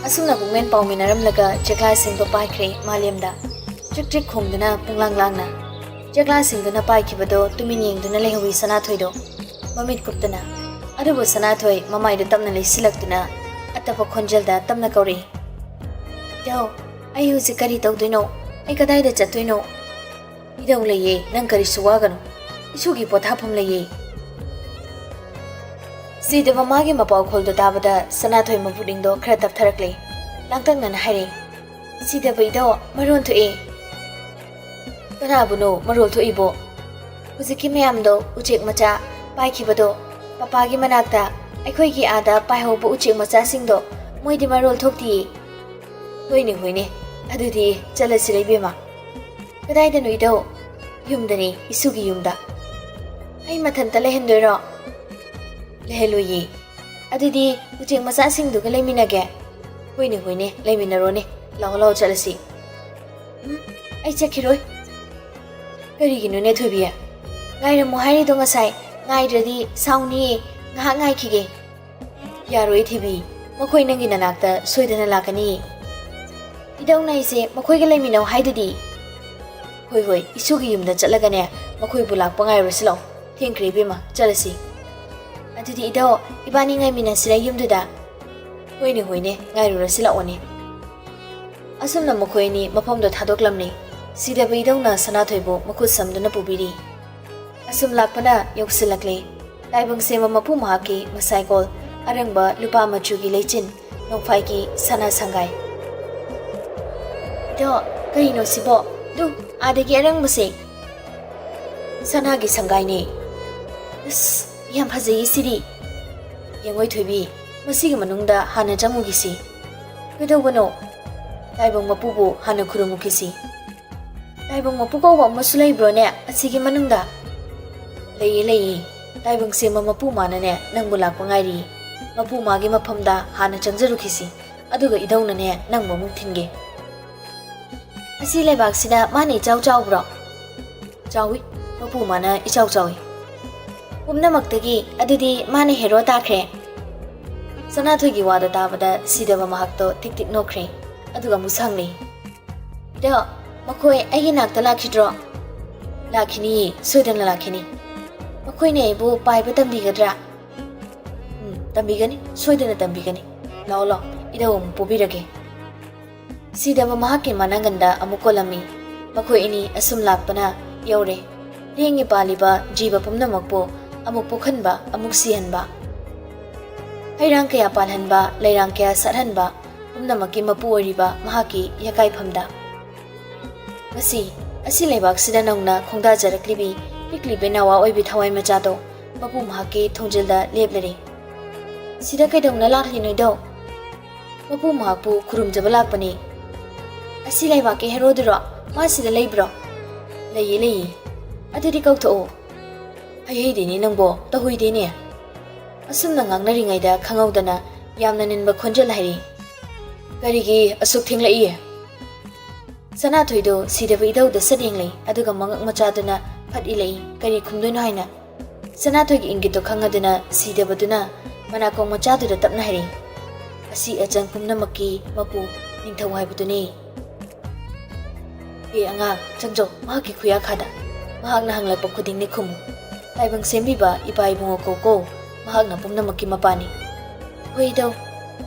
ꯑꯁꯨꯝꯅ ꯄꯨꯛꯃꯦꯟ ꯄꯥꯎꯃꯤꯟꯅꯔꯝꯂꯒ ꯆꯦꯛꯂꯥꯁꯤꯡꯗꯣ ꯄꯥꯏꯈ꯭ꯔꯦ ꯃꯥꯂꯦꯝꯗ꯫ ꯆ꯭ꯔꯤꯛ ꯆ꯭ꯔꯤꯛ ꯈꯣꯡꯗꯨꯅ ꯄꯨꯡꯂꯥꯡ ꯂꯥꯡꯅ꯫ ꯆꯦꯛꯂꯥꯁꯤꯡꯗꯨꯅ ꯄꯥꯏꯈꯤꯕꯗꯣ ꯇꯨꯃꯤꯟ ꯌꯦꯡꯗꯨꯅ ꯂꯩꯍꯧꯋꯤ ꯁꯅꯥꯊꯣꯏꯗꯣ꯫ ꯃꯃꯤꯠ ꯀꯨꯞꯇꯅ꯫ ꯑꯗꯨꯕꯨ ꯁꯅꯥꯊꯣꯏ ꯃꯃꯥꯏꯗꯨ ꯇꯞꯅ ꯂꯩꯁꯤꯜꯂꯛꯇꯨꯅ ꯑꯇꯞꯄ ꯈꯣꯟꯖꯦꯜꯗ ꯇꯞꯅ ꯀꯧꯔꯛꯏ, "ꯏꯙꯧ, ꯑꯩ ꯍꯧꯖꯤꯛ ꯀꯔꯤ ꯇꯧꯗꯣꯏꯅꯣ? ꯑꯩ ꯀꯗꯥꯏꯗ ꯆꯠꯇꯣꯏꯅꯣ?" "ꯏꯙꯧ ꯂꯩꯌꯦ, ꯅꯪ ꯀꯔꯤꯁꯨ ꯋꯥꯒꯅꯨ꯫ ꯏꯁꯨꯒꯤ ꯄꯣꯊꯥꯐꯝ ꯂꯩꯌꯦ꯫" ꯁꯤꯗꯕ ꯃꯥꯒꯤ ꯃꯄꯥꯎꯈꯣꯜꯗꯣ ꯇꯥꯕꯗ ꯁꯅꯥꯊꯣꯏ ꯃꯄꯨꯛꯅꯤꯡꯗꯣ ꯈꯔ ꯇꯞꯊꯔꯛꯂꯦ꯫ ꯂꯥꯡꯇꯛꯅꯅ ꯍꯥꯏꯔꯦ, "ꯁꯤꯗꯕ ꯏꯙꯧ, ꯃꯔꯣꯟ ꯊꯣꯛꯑꯦ꯫" "ꯀꯅꯥꯕꯨꯅꯣ ꯃꯔꯣꯜ ꯊꯣꯛꯏꯕꯣ?" "ꯍꯧꯖꯤꯛꯀꯤ ꯃꯌꯥꯝꯗꯣ, ꯎꯆꯦꯛ ꯃꯆꯥ ꯄꯥꯏꯈꯤꯕꯗꯣ, ꯄꯄꯥꯒꯤ ꯃꯅꯥꯛꯇ, ꯑꯩꯈꯣꯏꯒꯤ ꯑꯥꯗ ꯄꯥꯏꯍꯧꯕ ꯎꯆꯦꯛ ꯃꯆꯥꯁꯤꯡꯗꯣ, ꯃꯣꯏꯗꯤ ꯃꯔꯣꯜ ꯊꯣꯛꯇꯤꯌꯦ꯫" "ꯍꯣꯏꯅꯦ, ꯍꯣꯏꯅꯦ, ꯑꯗꯨꯗꯤ ꯆꯠꯂꯁꯤꯔ ꯏꯕꯦꯝꯃ?" "ꯀꯗꯥꯏꯗꯅꯣ ꯏꯙꯧ?" "ꯌꯨꯝꯗꯅꯦ, ꯏꯁꯨꯒꯤ ꯌꯨꯝꯗ꯫ ꯑꯩ ꯃꯊꯟꯇ ꯂꯩꯍꯟꯗꯣꯏꯔꯣ?" "ꯂꯩꯍꯜꯂꯣꯏꯌꯦ꯫" "ꯑꯗꯨꯗꯤ ꯎꯆꯦꯛ ꯃꯆꯥꯁꯤꯡꯗꯨꯒ ꯂꯩꯃꯤꯟꯅꯒꯦ꯫" "ꯍꯣꯏꯅꯦ, ꯍꯣꯏꯅꯦ, ꯂꯩꯃꯤꯟꯅꯔꯣꯅꯦ꯫ ꯂꯥꯛꯑꯣ, ꯂꯥꯛꯑꯣ, ꯆꯠꯂꯁꯤ꯫" "ꯎꯝ, ꯑꯩ ꯆꯠꯈꯤꯔꯣꯏ꯫" "ꯀꯔꯤꯒꯤꯅꯣꯅꯦ ꯊꯣꯏꯕꯤ? ꯉꯥꯏꯔꯝꯃꯣ ꯍꯥꯏꯔꯤꯗꯣ ꯉꯁꯥꯏ꯫ ꯉꯥꯏꯗ꯭ꯔꯗꯤ ꯁꯥꯎꯅꯤꯌꯦ꯫ ꯉꯥꯏꯍꯥꯛ ꯉꯥꯏꯈꯤꯒꯦ꯫" "ꯌꯥꯔꯣꯏ ꯊꯣꯏꯕꯤ, ꯃꯈꯣꯏ ꯅꯪꯒꯤ ꯅꯅꯥꯛꯇ ꯁꯣꯏꯗꯅ ꯂꯥꯛꯀꯅꯤ꯫" "ꯏꯙꯧꯅ ꯑꯩꯁꯦ ꯃꯈꯣꯏꯒ ꯂꯩꯃꯤꯟꯅꯧ ꯍꯥꯏꯗꯨꯗꯤ꯫" "ꯍꯣꯏ, ꯍꯣꯏ, ꯏꯁꯨꯒꯤ ꯌꯨꯝꯗ ꯆꯠꯂꯒꯅꯦ, ꯃꯈꯣꯏꯕꯨ ꯂꯥꯛꯄ ꯉꯥꯏꯔꯨꯔꯁꯤ ꯂꯥꯛꯑꯣ꯫ ꯊꯦꯡꯈ꯭ꯔꯦ ꯏꯕꯦꯝꯃ, ꯆꯠꯂꯁꯤ꯫" "ꯑꯗꯨꯗꯤ ꯏꯙꯧ, ꯏꯕꯥꯅꯤ ꯉꯥꯏꯃꯤꯟꯅꯁꯤꯔ ꯌꯨꯝꯗꯨꯗ?" "ꯍꯣꯏꯅꯦ, ꯍꯣꯏꯅꯦ, ꯉꯥꯏꯔꯨꯔꯁꯤ ꯂꯥꯛꯑꯣꯅꯦ꯫" ꯑꯁꯨꯝꯅ ꯃꯈꯣꯏ ꯑꯅꯤ ꯃꯐꯝꯗꯣ ꯊꯥꯗꯣꯛꯂꯝꯂꯦ꯫ ꯁꯤꯗꯕ ꯏꯙꯧꯅ ꯁꯅꯥꯊꯣꯏꯕꯨ ꯃꯈꯨꯠ ꯁꯝꯗꯨꯅ ꯄꯨꯕꯤꯔꯤ꯫ ꯑꯁꯨꯝ ꯂꯥꯛꯄꯅ ꯌꯧꯁꯤꯜꯂꯛꯂꯦ꯫ ꯇꯥꯏꯕꯪ ꯁꯦꯝꯕ ꯃꯄꯨ ꯃꯍꯥꯛꯀꯤ ꯃꯁꯥꯏꯀꯣꯜ ꯑꯔꯪꯕ ꯂꯨꯄꯥ ꯃꯆꯨꯒꯤ ꯂꯩꯆꯤꯟ ꯅꯣꯡꯐꯥꯏꯒꯤ ꯁꯅꯥ ꯁꯪꯒꯥꯏ꯫ "ꯏꯙꯧ, ꯀꯔꯤꯅꯣ ꯁꯤꯕꯣ? ꯗꯨ, ꯑꯥꯗꯒꯤ ꯑꯔꯪꯕꯁꯦ!" "ꯁꯅꯥꯒꯤ ꯁꯪꯒꯥꯏꯅꯦ꯫" "ꯑꯁ, ꯌꯥꯝ ꯐꯖꯩꯌꯦ ꯁꯤꯗꯤ꯫" "ꯌꯦꯡꯉꯣꯏ ꯊꯣꯏꯕꯤ, ꯃꯁꯤꯒꯤ ꯃꯅꯨꯡꯗ ꯍꯥꯟꯅ ꯆꯪꯉꯨꯈꯤꯁꯤ꯫" "ꯀꯩꯗꯧꯕꯅꯣ?" "ꯇꯥꯏꯕꯪ ꯃꯄꯨꯕꯨ ꯍꯥꯟꯅ ꯈꯨꯔꯨꯝꯃꯨꯈꯤꯁꯤ꯫" "ꯇꯥꯏꯕꯪ ꯃꯄꯨ ꯀꯧꯕ ꯑꯃꯁꯨ ꯂꯩꯕ꯭ꯔꯣꯅꯦ ꯑꯁꯤꯒꯤ ꯃꯅꯨꯡꯗ?" "ꯂꯩꯌꯦ, ꯂꯩꯌꯦ꯫ ꯇꯥꯏꯕꯪ ꯁꯦꯝꯕ ꯃꯄꯨ ꯃꯥꯅꯅꯦ ꯅꯪꯕꯨ ꯂꯥꯛꯄ ꯉꯥꯏꯔꯤ꯫" ꯃꯄꯨ ꯃꯥꯒꯤ ꯃꯐꯝꯗ ꯍꯥꯟꯅ ꯆꯪꯖꯔꯨꯈꯤꯁꯤ, ꯑꯗꯨꯒ ꯏꯙꯧꯅꯅꯦ ꯅꯪꯕꯨ ꯑꯃꯨꯛ ꯊꯤꯟꯒꯦ꯫ ꯑꯁꯤ ꯂꯩꯕꯥꯛꯁꯤꯗ ꯃꯥꯅ ꯏꯆꯥꯎ ꯆꯥꯎꯕ꯭ꯔꯣ? ꯆꯥꯎꯏ꯫ ꯃꯄꯨ ꯃꯥꯅ ꯏꯆꯥꯎ ꯆꯥꯎꯏ꯫ ꯄꯨꯝꯅꯃꯛꯇꯒꯤ ꯑꯗꯨꯗꯤ ꯃꯥꯅ ꯍꯦꯔꯣ ꯇꯥꯈ꯭ꯔꯦ꯫ ꯁꯅꯥꯊꯣꯏꯒꯤ ꯋꯥꯗꯣ ꯇꯥꯕꯗ ꯁꯤꯗꯕ ꯃꯍꯥꯛꯇꯣ ꯇꯤꯛ ꯇꯤꯛ ꯅꯣꯛꯈ꯭ꯔꯦ꯫ ꯑꯗꯨꯒ ꯑꯃꯨꯛ ꯍꯪꯂꯦ, "ꯏꯙꯧ, ꯃꯈꯣꯏ ꯑꯩꯒꯤ ꯅꯥꯛꯇ ꯂꯥꯛꯈꯤꯗ꯭ꯔꯣ?" "ꯂꯥꯛꯈꯤꯅꯤꯌꯦ, ꯁꯣꯏꯗꯅ ꯂꯥꯛꯈꯤꯅꯤ꯫ ꯃꯈꯣꯏꯅ ꯑꯩꯕꯨ ꯄꯥꯏꯕ ꯇꯝꯕꯤꯒꯗ꯭ꯔꯥ?" "ꯎꯝ, ꯇꯝꯕꯤꯒꯅꯤ, ꯁꯣꯏꯗꯅ ꯇꯝꯕꯤꯒꯅꯤ꯫ ꯂꯥꯛꯑꯣ, ꯂꯥꯛꯑꯣ, ꯏꯙꯧ ꯑꯃꯨꯛ ꯄꯣꯕꯤꯔꯒꯦ꯫" ꯁꯤꯗꯕ ꯃꯍꯥꯛꯀꯤ ꯃꯅꯪꯒꯟꯗ ꯑꯃꯨꯛ ꯀꯣꯜꯂꯝꯃꯤ꯫ ꯃꯈꯣꯏ ꯑꯅꯤ ꯑꯁꯨꯝ ꯂꯥꯛꯄꯅ ꯌꯧꯔꯦ꯫ ꯂꯦꯡꯉꯤ ꯄꯥꯜꯂꯤꯕ ꯖꯤꯕ ꯄꯨꯝꯅꯃꯛꯄꯨ ꯑꯃꯨꯛ ꯄꯣꯛꯍꯟꯕ, ꯑꯃꯨꯛ ꯁꯤꯍꯟꯕ, ꯍꯩꯔꯥꯡ ꯀꯌꯥ ꯄꯥꯜꯍꯟꯕ, ꯂꯩꯔꯥꯡ ꯀꯌꯥ ꯁꯥꯠꯍꯟꯕ, ꯄꯨꯝꯅꯃꯛꯀꯤ ꯃꯄꯨ ꯑꯣꯏꯔꯤꯕ ꯃꯍꯥꯛꯀꯤ ꯌꯥꯀꯥꯏꯐꯝꯗ꯫ ꯉꯁꯤ ꯑꯁꯤ ꯂꯩꯕꯥꯛꯁꯤꯗ ꯅꯧꯅ ꯈꯣꯡꯗꯥꯖꯔꯛꯂꯤꯕꯤ ꯄꯤꯛꯂꯤꯕꯤ ꯅꯋꯥ ꯑꯣꯏꯕꯤ ꯊꯋꯥꯏ ꯃꯆꯥꯗꯣ ꯃꯄꯨ ꯃꯍꯥꯛꯀꯤ ꯊꯣꯡꯖꯤꯜꯗ ꯂꯦꯞꯂꯔꯦ꯫ "ꯁꯤꯗ ꯀꯩꯗꯧꯅ ꯂꯥꯛꯂꯤꯅꯣ, ꯏꯙꯧ?" "ꯃꯄꯨ ꯃꯍꯥꯛꯄꯨ ꯈꯨꯔꯨꯝꯖꯕ ꯂꯥꯛꯄꯅꯤ꯫" "ꯑꯁꯤ ꯂꯩꯕꯥꯛꯀꯤ ꯍꯦꯔꯣꯗꯨꯔꯣ? ꯃꯥ ꯁꯤꯗ ꯂꯩꯕ꯭ꯔꯣ?" "ꯂꯩꯌꯦ, ꯂꯩꯌꯦ꯫" "ꯑꯗꯨꯗꯤ ꯀꯧꯊꯣꯛꯑꯣ꯫" "ꯍꯩꯍꯩꯗꯦꯅꯦ ꯅꯪꯕꯣ, ꯇꯧꯍꯩꯗꯦꯅꯦ꯫" ꯑꯁꯨꯝꯅ ꯉꯥꯡꯅꯔꯤꯉꯩꯗ ꯈꯪꯍꯧꯗꯅ ꯌꯥꯝꯅ ꯅꯤꯟꯕ ꯈꯣꯟꯖꯦꯜ ꯍꯥꯏꯔꯤ꯫ "ꯀꯔꯤꯒꯤ ꯑꯁꯨꯛ ꯊꯦꯡꯂꯛꯏ?" ꯁꯅꯥꯊꯣꯏꯗꯣ ꯁꯤꯗꯕ ꯏꯙꯧꯗ ꯁꯠ ꯌꯦꯡꯂꯛꯏ, ꯑꯗꯨꯒ ꯃꯉꯛ ꯃꯆꯥꯗꯨꯅ ꯐꯠ ꯏꯜꯂꯛꯏ, ꯀꯔꯤ ꯈꯨꯝꯗꯣꯏꯅꯣ ꯍꯥꯏꯅ꯫ ꯁꯅꯥꯊꯣꯏꯒꯤ ꯏꯪꯒꯤꯠꯇꯣ ꯈꯪꯉꯗꯨꯅ ꯁꯤꯗꯕꯗꯨꯅ ꯃꯅꯥꯀꯣꯡ ꯃꯆꯥꯗꯨꯗ ꯇꯞꯅ ꯍꯥꯏꯔꯛꯏ, "ꯑꯁꯤ ꯑꯆꯪ ꯄꯨꯝꯅꯃꯛꯀꯤ ꯃꯄꯨ ꯅꯤꯡꯊꯧ ꯍꯥꯏꯕꯗꯨꯅꯤ꯫ ꯑꯦ ꯑꯉꯥꯡ, ꯆꯪꯖꯧ, ꯃꯍꯥꯛꯀꯤ ꯈꯨꯌꯥꯈꯥꯗ꯫ ꯃꯍꯥꯛꯅ ꯍꯪꯂꯛꯄ ꯈꯨꯗꯤꯡꯅꯤ ꯈꯨꯝꯃꯨ꯫ ꯇꯥꯏꯕꯪ ꯁꯦꯝꯕꯤꯕ ꯏꯄꯥ ꯏꯕꯨꯡꯉꯣ ꯀꯧꯀꯣ, ꯃꯍꯥꯛꯅ ꯄꯨꯝꯅꯃꯛꯀꯤ ꯃꯄꯥꯅꯤ꯫" "ꯍꯣꯏ, ꯏꯙꯧ꯫"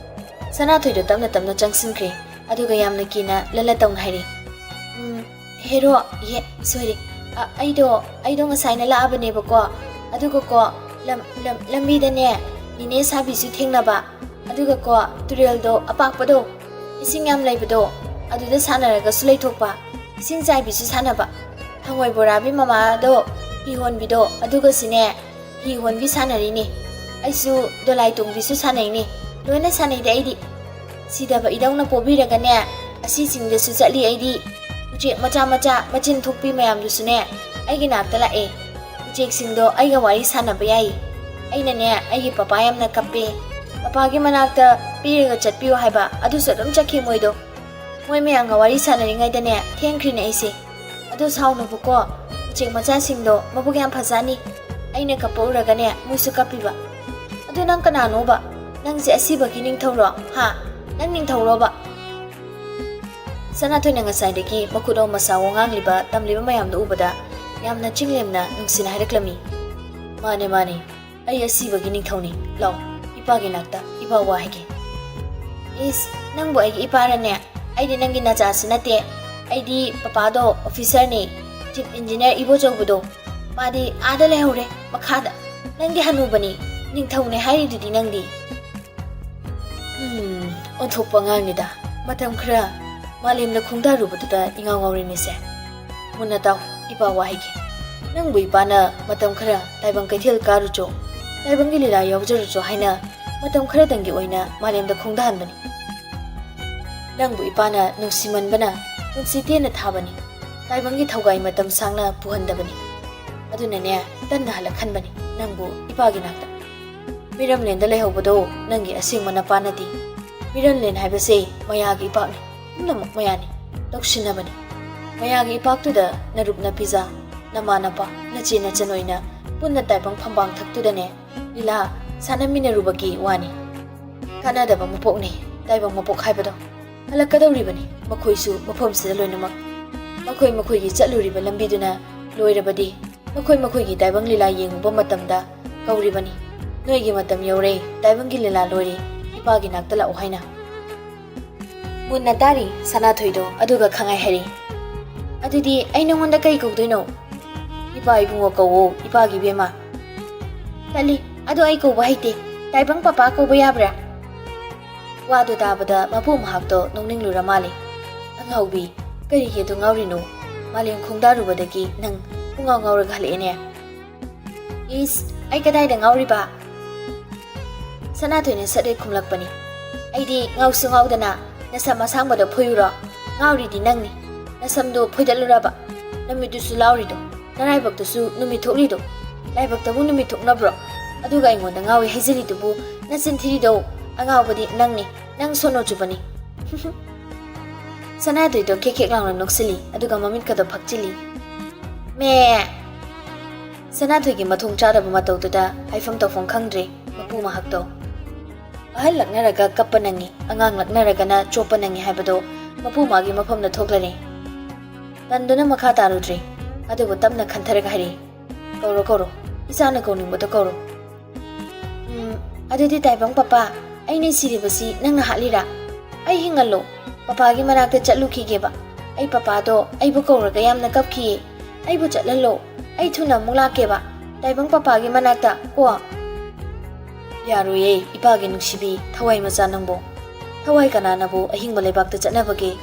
ꯁꯅꯥꯊꯣꯏꯗꯣ ꯇꯞꯅ ꯇꯞꯅ ꯆꯪꯁꯤꯟꯈ꯭ꯔꯦ, ꯑꯗꯨꯒ ꯌꯥꯝꯅ ꯀꯤꯅ ꯂꯜꯂ ꯇꯧꯅ ꯍꯥꯏꯔꯛꯏ, "ꯎꯝ, ꯍꯦꯔꯣ, ꯌꯦ, ꯁꯣꯔꯤ, ꯑ, ꯑꯩꯗꯣ, ꯑꯩꯗꯣ ꯉꯁꯥꯏꯅ ꯂꯥꯛꯑꯕꯅꯦꯕꯀꯣ, ꯑꯗꯨꯒꯀꯣ, ꯂꯝ-, ꯂꯝ-, ꯂꯝꯕꯤꯗꯅꯦ ꯅꯦꯅꯦ ꯁꯥꯕꯤꯁꯨ ꯊꯦꯡꯅꯕ, ꯑꯗꯨꯒꯀꯣ, ꯇꯨꯔꯦꯜꯗꯣ ꯑꯄꯥꯛꯄꯗꯣ, ꯏꯁꯤꯡ ꯌꯥꯝ ꯂꯩꯕꯗꯣ, ꯑꯗꯨꯗ ꯁꯥꯟꯅꯔꯒꯁꯨ ꯂꯩꯊꯣꯛꯄ, ꯏꯁꯤꯡ ꯆꯥꯏꯕꯤꯁꯨ ꯁꯥꯟꯅꯕ, ꯍꯪꯉꯣꯏ ꯕꯣꯔꯥꯕꯤ ꯃꯃꯥꯗꯣ, ꯍꯤ ꯍꯣꯟꯕꯤꯗꯣ, ꯑꯗꯨꯒꯁꯨꯅꯦ ꯍꯤ ꯍꯣꯟꯕꯤ ꯁꯥꯟꯅꯔꯤꯅꯦ꯫ ꯑꯩꯁꯨ ꯗꯣꯂꯥꯏ ꯇꯣꯡꯕꯤꯁꯨ ꯁꯥꯟꯅꯩꯅꯦ꯫ ꯂꯣꯏꯅ ꯁꯥꯟꯅꯩꯗ ꯑꯩꯗꯤ꯫ ꯁꯤꯗꯕ ꯏꯙꯧꯅ ꯄꯣꯕꯤꯔꯒꯅꯦ, ꯑꯁꯤ ꯆꯤꯡꯗꯁꯨ ꯆꯠꯂꯤ ꯑꯩꯗꯤ꯫ ꯎꯆꯦꯛ ꯃꯆꯥ ꯃꯆꯥ ꯃꯆꯤꯟ ꯊꯣꯛꯄꯤ ꯃꯌꯥꯝꯗꯨꯁꯨꯅꯦ ꯑꯩꯒꯤ ꯅꯥꯛꯇ ꯂꯥꯛꯑꯦ꯫ ꯎꯆꯦꯛꯁꯤꯡꯗꯣ ꯑꯩꯒ ꯋꯥꯔꯤ ꯁꯥꯟꯅꯕ ꯌꯥꯏ꯫ ꯑꯩꯅꯅꯦ ꯑꯩꯒꯤ ꯄꯄꯥ ꯌꯥꯝꯅ ꯀꯞꯄꯦ, ꯃꯄꯥꯒꯤ ꯃꯅꯥꯛꯇ ꯄꯤꯔꯒ ꯆꯠꯄꯤꯌꯨ ꯍꯥꯏꯕ, ꯑꯗꯨꯁꯨ ꯑꯗꯨꯝ ꯆꯠꯈꯤ ꯃꯣꯏꯗꯣ꯫ ꯃꯣꯏ ꯃꯌꯥꯝꯒ ꯋꯥꯔꯤ ꯁꯥꯟꯅꯔꯤꯉꯩꯗꯅꯦ, ꯊꯦꯡꯈ꯭ꯔꯤꯅꯦ ꯑꯩꯁꯦ꯫ ꯑꯗꯨ ꯁꯥꯎꯅꯨꯕꯀꯣ, ꯎꯆꯦꯛ ꯃꯆꯥꯁꯤꯡꯗꯣ ꯃꯕꯨꯛ ꯌꯥꯝ ꯐꯖꯅꯤ꯫ ꯑꯩꯅ ꯀꯞꯄ ꯎꯔꯒꯅꯦ, ꯃꯣꯏꯁꯨ ꯀꯞꯄꯤꯕ꯫ ꯑꯗꯨ ꯅꯪ ꯀꯅꯥꯅꯣꯕ? ꯅꯪꯁꯦ ꯑꯁꯤꯕꯒꯤ ꯅꯤꯡꯊꯧꯔꯣ? ꯍꯥ? ꯅꯪ ꯅꯤꯡꯊꯧꯔꯣꯕ? ꯁꯅꯥꯊꯣꯏꯅ ꯉꯁꯥꯏꯗꯒꯤ ꯃꯈꯨꯠ ꯑꯃ ꯃꯁꯥ ꯋꯥ ꯉꯥꯡꯂꯤꯕ, ꯇꯝꯂꯤꯕ ꯃꯌꯥꯝꯗꯣ ꯎꯕꯗ ꯌꯥꯝꯅ ꯆꯤꯡꯂꯦꯝꯅ ꯅꯨꯡꯁꯤꯅ ꯍꯥꯏꯔꯛꯂꯝꯃꯤ꯫ "ꯃꯥꯅꯦ, ꯃꯥꯅꯦ, ꯑꯩ ꯑꯁꯤꯕꯒꯤ ꯅꯤꯡꯊꯧꯅꯤ꯫ ꯂꯥꯛꯑꯣ, ꯏꯄꯥꯒꯤ ꯅꯥꯛꯇ, ꯏꯄꯥ ꯋꯥ ꯍꯥꯏꯒꯦ꯫" "ꯏꯁ, ꯅꯪꯕꯨ ꯑꯩꯒꯤ ꯏꯄꯥꯔꯅꯦ? ꯑꯩꯗꯤ ꯅꯪꯒꯤ ꯅꯆꯥꯁꯨ ꯅꯠꯇꯦ꯫ ꯑꯩꯗꯤ ꯄꯄꯥꯗꯣ ꯑꯣꯐꯤꯁꯔꯅꯤ, ꯆꯤꯐ ꯏꯟꯖꯤꯅꯤꯌꯥꯔ ꯏꯕꯣꯆꯧꯕꯗꯣ꯫ ꯃꯥꯗꯤ ꯑꯥꯗ ꯂꯩꯍꯧꯔꯦ, ꯃꯈꯥꯗ꯫ ꯅꯪꯗꯤ ꯍꯅꯨꯕꯅꯤ, ꯅꯤꯡꯊꯧꯅꯦ ꯍꯥꯏꯔꯤꯗꯨꯗꯤ ꯅꯪꯗꯤ꯫" ꯎꯝ, ꯑꯣꯟꯊꯣꯛꯄ ꯑꯉꯥꯡꯅꯤꯗ꯫ ꯃꯇꯝ ꯈꯔ ꯃꯥꯂꯦꯝꯗ ꯈꯣꯡꯗꯥꯔꯨꯕꯗꯨꯗ ꯏꯉꯥꯎ ꯉꯥꯎꯔꯤꯅꯤꯁꯦ꯫ ꯃꯨꯟꯅ ꯇꯥꯎ, ꯏꯄꯥ ꯋꯥꯍꯩꯒꯤ꯫ ꯅꯪꯕꯨ ꯏꯄꯥꯅ ꯃꯇꯝ ꯈꯔ ꯇꯥꯏꯕꯪ ꯀꯩꯊꯦꯜ ꯀꯥꯔꯨꯆꯣ, ꯇꯥꯏꯕꯪꯒꯤ ꯂꯤꯂꯥ ꯌꯥꯎꯖꯔꯨꯆꯣ ꯍꯥꯏꯅ ꯃꯇꯝ ꯈꯔꯗꯪꯒꯤ ꯑꯣꯏꯅ ꯃꯥꯂꯦꯝꯗ ꯈꯣꯡꯗꯥꯍꯟꯕꯅꯤ꯫ ꯅꯪꯕꯨ ꯏꯄꯥꯅ ꯅꯨꯡꯁꯤꯃꯟꯕꯅ ꯄꯨꯟꯁꯤ ꯇꯦꯟꯅ ꯊꯥꯕꯅꯤ꯫ ꯇꯥꯏꯕꯪꯒꯤ ꯊꯧꯒꯥꯏ ꯃꯇꯝ ꯁꯥꯡꯅ ꯄꯨꯍꯟꯗꯕꯅꯤ꯫ ꯑꯗꯨꯅꯅꯦ, ꯇꯟꯅ ꯍꯜꯂꯛꯍꯟꯕꯅꯤ ꯅꯪꯕꯨ ꯏꯄꯥꯒꯤ ꯅꯥꯛꯇ꯫ ꯃꯤꯔꯝꯂꯦꯟꯗ ꯂꯩꯍꯧꯕꯗꯣ ꯅꯪꯒꯤ ꯑꯁꯦꯡꯕ ꯅꯄꯥ ꯅꯠꯇꯦ꯫ ꯃꯤꯔꯝꯂꯦꯟ ꯍꯥꯏꯕꯁꯦ ꯃꯌꯥꯒꯤ ꯏꯄꯥꯛꯅꯤ꯫ ꯄꯨꯝꯅꯃꯛ ꯃꯌꯥꯅꯤ꯫ ꯇꯧꯁꯤꯟꯅꯕꯅꯤ꯫ ꯃꯌꯥꯒꯤ ꯏꯄꯥꯛꯇꯨꯗ ꯅꯔꯨꯞ ꯅꯄꯤꯖꯥ, ꯅꯃꯥ ꯅꯄꯥ, ꯅꯆꯦ ꯅꯆꯟ ꯑꯣꯏꯅ ꯄꯨꯟꯅ ꯇꯥꯏꯕꯪ ꯐꯝꯕꯥꯛ ꯊꯛꯇꯨꯗꯅꯦ, ꯂꯤꯂꯥ ꯁꯥꯟꯅꯃꯤꯟꯅꯔꯨꯕꯒꯤ ꯋꯥꯅꯤ꯫ ꯀꯥꯟꯅꯗꯕ ꯃꯄꯣꯛꯅꯤ ꯇꯥꯏꯕꯪ ꯃꯄꯣꯛ ꯍꯥꯏꯕꯗꯣ꯫ ꯍꯜꯂꯛꯀꯗꯧꯔꯤꯕꯅꯤ ꯃꯈꯣꯏꯁꯨ ꯃꯐꯝꯁꯤꯗ ꯂꯣꯏꯅꯃꯛ꯫ ꯃꯈꯣꯏ ꯃꯈꯣꯏꯒꯤ ꯆꯠꯂꯨꯔꯤꯕ ꯂꯝꯕꯤꯗꯨꯅ ꯂꯣꯏꯔꯕꯗꯤ, ꯃꯈꯣꯏ ꯃꯈꯣꯏꯒꯤ ꯇꯥꯏꯕꯪ ꯂꯤꯂꯥ ꯌꯦꯡꯉꯨꯕ ꯃꯇꯝꯗ ꯀꯧꯔꯤꯕꯅꯤ, "ꯅꯣꯏꯒꯤ ꯃꯇꯝ ꯌꯧꯔꯦ, ꯇꯥꯏꯕꯪꯒꯤ ꯂꯤꯂꯥ ꯂꯣꯏꯔꯦ, ꯏꯄꯥꯒꯤ ꯅꯥꯛꯇ ꯂꯥꯛꯎ" ꯍꯥꯏꯅ꯫ ꯃꯨꯟꯅ ꯇꯥꯔꯤ ꯁꯅꯥꯊꯣꯏꯗꯣ, ꯑꯗꯨꯒ ꯈꯪꯉꯥꯏ ꯍꯥꯏꯔꯤ, "ꯑꯗꯨꯗꯤ ꯑꯩ ꯅꯉꯣꯟꯗ ꯀꯩ ꯀꯧꯗꯣꯏꯅꯣ?" "ꯏꯄꯥ ꯏꯕꯨꯡꯉꯣ ꯀꯧꯋꯣ, ꯏꯄꯥꯒꯤ ꯏꯕꯦꯝꯃ꯫" "ꯇꯜꯂꯤ, ꯑꯗꯣ ꯑꯩ ꯀꯧꯕ ꯍꯩꯇꯦ꯫ ꯇꯥꯏꯕꯪ ꯄꯄꯥ ꯀꯧꯕ ꯌꯥꯕ꯭ꯔꯥ?" ꯋꯥꯗꯨ ꯇꯥꯕꯗ ꯃꯄꯨ ꯃꯍꯥꯛꯇꯣ ꯅꯣꯛꯅꯤꯡꯂꯨꯔ ꯃꯥꯜꯂꯦ꯫ "ꯑꯉꯥꯎꯕꯤ, ꯀꯔꯤꯒꯤ ꯑꯗꯨ ꯉꯥꯎꯔꯤꯅꯣ? ꯃꯥꯂꯦꯝ ꯈꯣꯡꯗꯥꯔꯨꯕꯗꯒꯤ ꯅꯪ ꯄꯨꯡꯉꯥꯎ ꯉꯥꯎꯔꯒ ꯍꯜꯂꯛꯑꯦꯅꯦ꯫" "ꯏꯁ, ꯑꯩ ꯀꯗꯥꯏꯗ ꯉꯥꯎꯔꯤꯕ?" ꯁꯅꯥꯊꯣꯏꯅ ꯁꯠ ꯍꯦꯛ ꯈꯨꯝꯂꯛꯄꯅꯤ꯫ "ꯑꯩꯗꯤ ꯉꯥꯎꯁꯨ ꯉꯥꯎꯗꯅ ꯅꯁꯝ ꯑꯁꯥꯡꯕꯗꯣ ꯐꯣꯏꯌꯨꯔꯣ? ꯉꯥꯎꯔꯤꯗꯤ ꯅꯪꯅꯤ꯫ ꯅꯁꯝꯗꯣ ꯐꯣꯏꯗꯠꯂꯨꯔꯕ? ꯅꯃꯤꯠꯇꯨꯁꯨ ꯂꯥꯎꯔꯤꯗꯣ, ꯅꯔꯥꯏꯕꯛꯇꯨꯁꯨ ꯅꯨꯃꯤꯠ ꯊꯣꯛꯂꯤꯗꯣ꯫ ꯂꯥꯏꯕꯛꯇꯕꯨ ꯅꯨꯃꯤꯠ ꯊꯣꯛꯅꯕ꯭ꯔꯣ? ꯑꯗꯨꯒ ꯑꯩꯉꯣꯟꯗ ꯉꯥꯎꯏ ꯍꯥꯏꯖꯤꯜꯂꯤꯗꯨꯕꯨ ꯅꯆꯤꯟ ꯊꯤꯔꯤꯗꯣ, ꯑꯉꯥꯎꯕꯗꯤ ꯅꯪꯅꯤ, ꯅꯪ ꯁꯣꯅꯣ ꯆꯨꯕꯅꯤ꯫ ꯁꯅꯥꯊꯣꯏꯗꯣ ꯈꯦꯛ ꯈꯦꯛ ꯂꯥꯎꯅ ꯅꯣꯛꯁꯤꯜꯂꯤ, ꯑꯗꯨꯒ ꯃꯃꯤꯠꯀꯗꯣ ꯐꯛꯆꯤꯜꯂꯤ꯫ ꯃꯦ꯫ ꯁꯅꯥꯊꯣꯏꯒꯤ ꯃꯊꯣꯡ ꯆꯥꯗꯕ ꯃꯇꯧꯗꯨꯗ ꯍꯥꯏꯐꯝ ꯇꯧꯐꯝ ꯈꯪꯗ꯭ꯔꯦ ꯃꯄꯨ ꯃꯍꯥꯛꯇꯣ꯫ ꯑꯍꯜ ꯂꯛꯅꯔꯒ ꯀꯞꯄ ꯅꯪꯉꯤ, ꯑꯉꯥꯡ ꯂꯛꯅꯔꯒꯅ ꯆꯣꯞꯄ ꯅꯪꯉꯤ ꯍꯥꯏꯕꯗꯣ ꯃꯄꯨ ꯃꯥꯒꯤ ꯃꯐꯝꯗ ꯊꯣꯛꯂꯔꯦ꯫ ꯇꯟꯗꯨꯅ ꯃꯈꯥ ꯇꯥꯔꯨꯗ꯭ꯔꯦ, ꯑꯗꯨꯕꯨ ꯇꯞꯅ ꯈꯟꯊꯔꯒ ꯍꯥꯏꯔꯛꯏ, "ꯀꯧꯔꯣ, ꯀꯧꯔꯣ, ꯏꯆꯥꯅ ꯀꯧꯅꯤꯡꯕꯗꯣ ꯀꯧꯔꯣ꯫" "ꯎꯝ, ꯑꯗꯨꯗꯤ ꯇꯥꯏꯕꯪ ꯄꯄꯥ, ꯑꯩꯅ ꯁꯤꯔꯤꯕꯁꯤ ꯅꯪꯅ ꯍꯥꯠꯂꯤꯔꯥ? ꯑꯩ ꯍꯤꯡꯍꯜꯂꯣ, ꯄꯄꯥꯒꯤ ꯃꯅꯥꯛꯇ ꯆꯠꯂꯨꯈꯤꯒꯦꯕ꯫ ꯑꯩ ꯄꯄꯥꯗꯣ ꯑꯩꯕꯨ ꯀꯧꯔꯒ ꯌꯥꯝꯅ ꯀꯞꯈꯤꯌꯦ꯫ ꯑꯩꯕꯨ ꯆꯠꯍꯜꯂꯣ, ꯑꯩ ꯊꯨꯅ ꯑꯃꯨꯛ ꯂꯥꯛꯀꯦꯕ, ꯇꯥꯏꯕꯪ ꯄꯄꯥꯒꯤ ꯃꯅꯥꯛꯇ ꯀꯣ꯫" "ꯌꯥꯔꯣꯏꯌꯦ, ꯏꯄꯥꯒꯤ ꯅꯨꯡꯁꯤꯕꯤ, ꯊꯋꯥꯏ ꯃꯆꯥ ꯅꯪꯕꯣ꯫ ꯊꯋꯥꯏ ꯀꯅꯥꯅꯕꯨ ꯑꯍꯤꯡꯕ ꯂꯩꯕꯥꯛꯇ ꯆꯠꯅꯕꯒꯦ?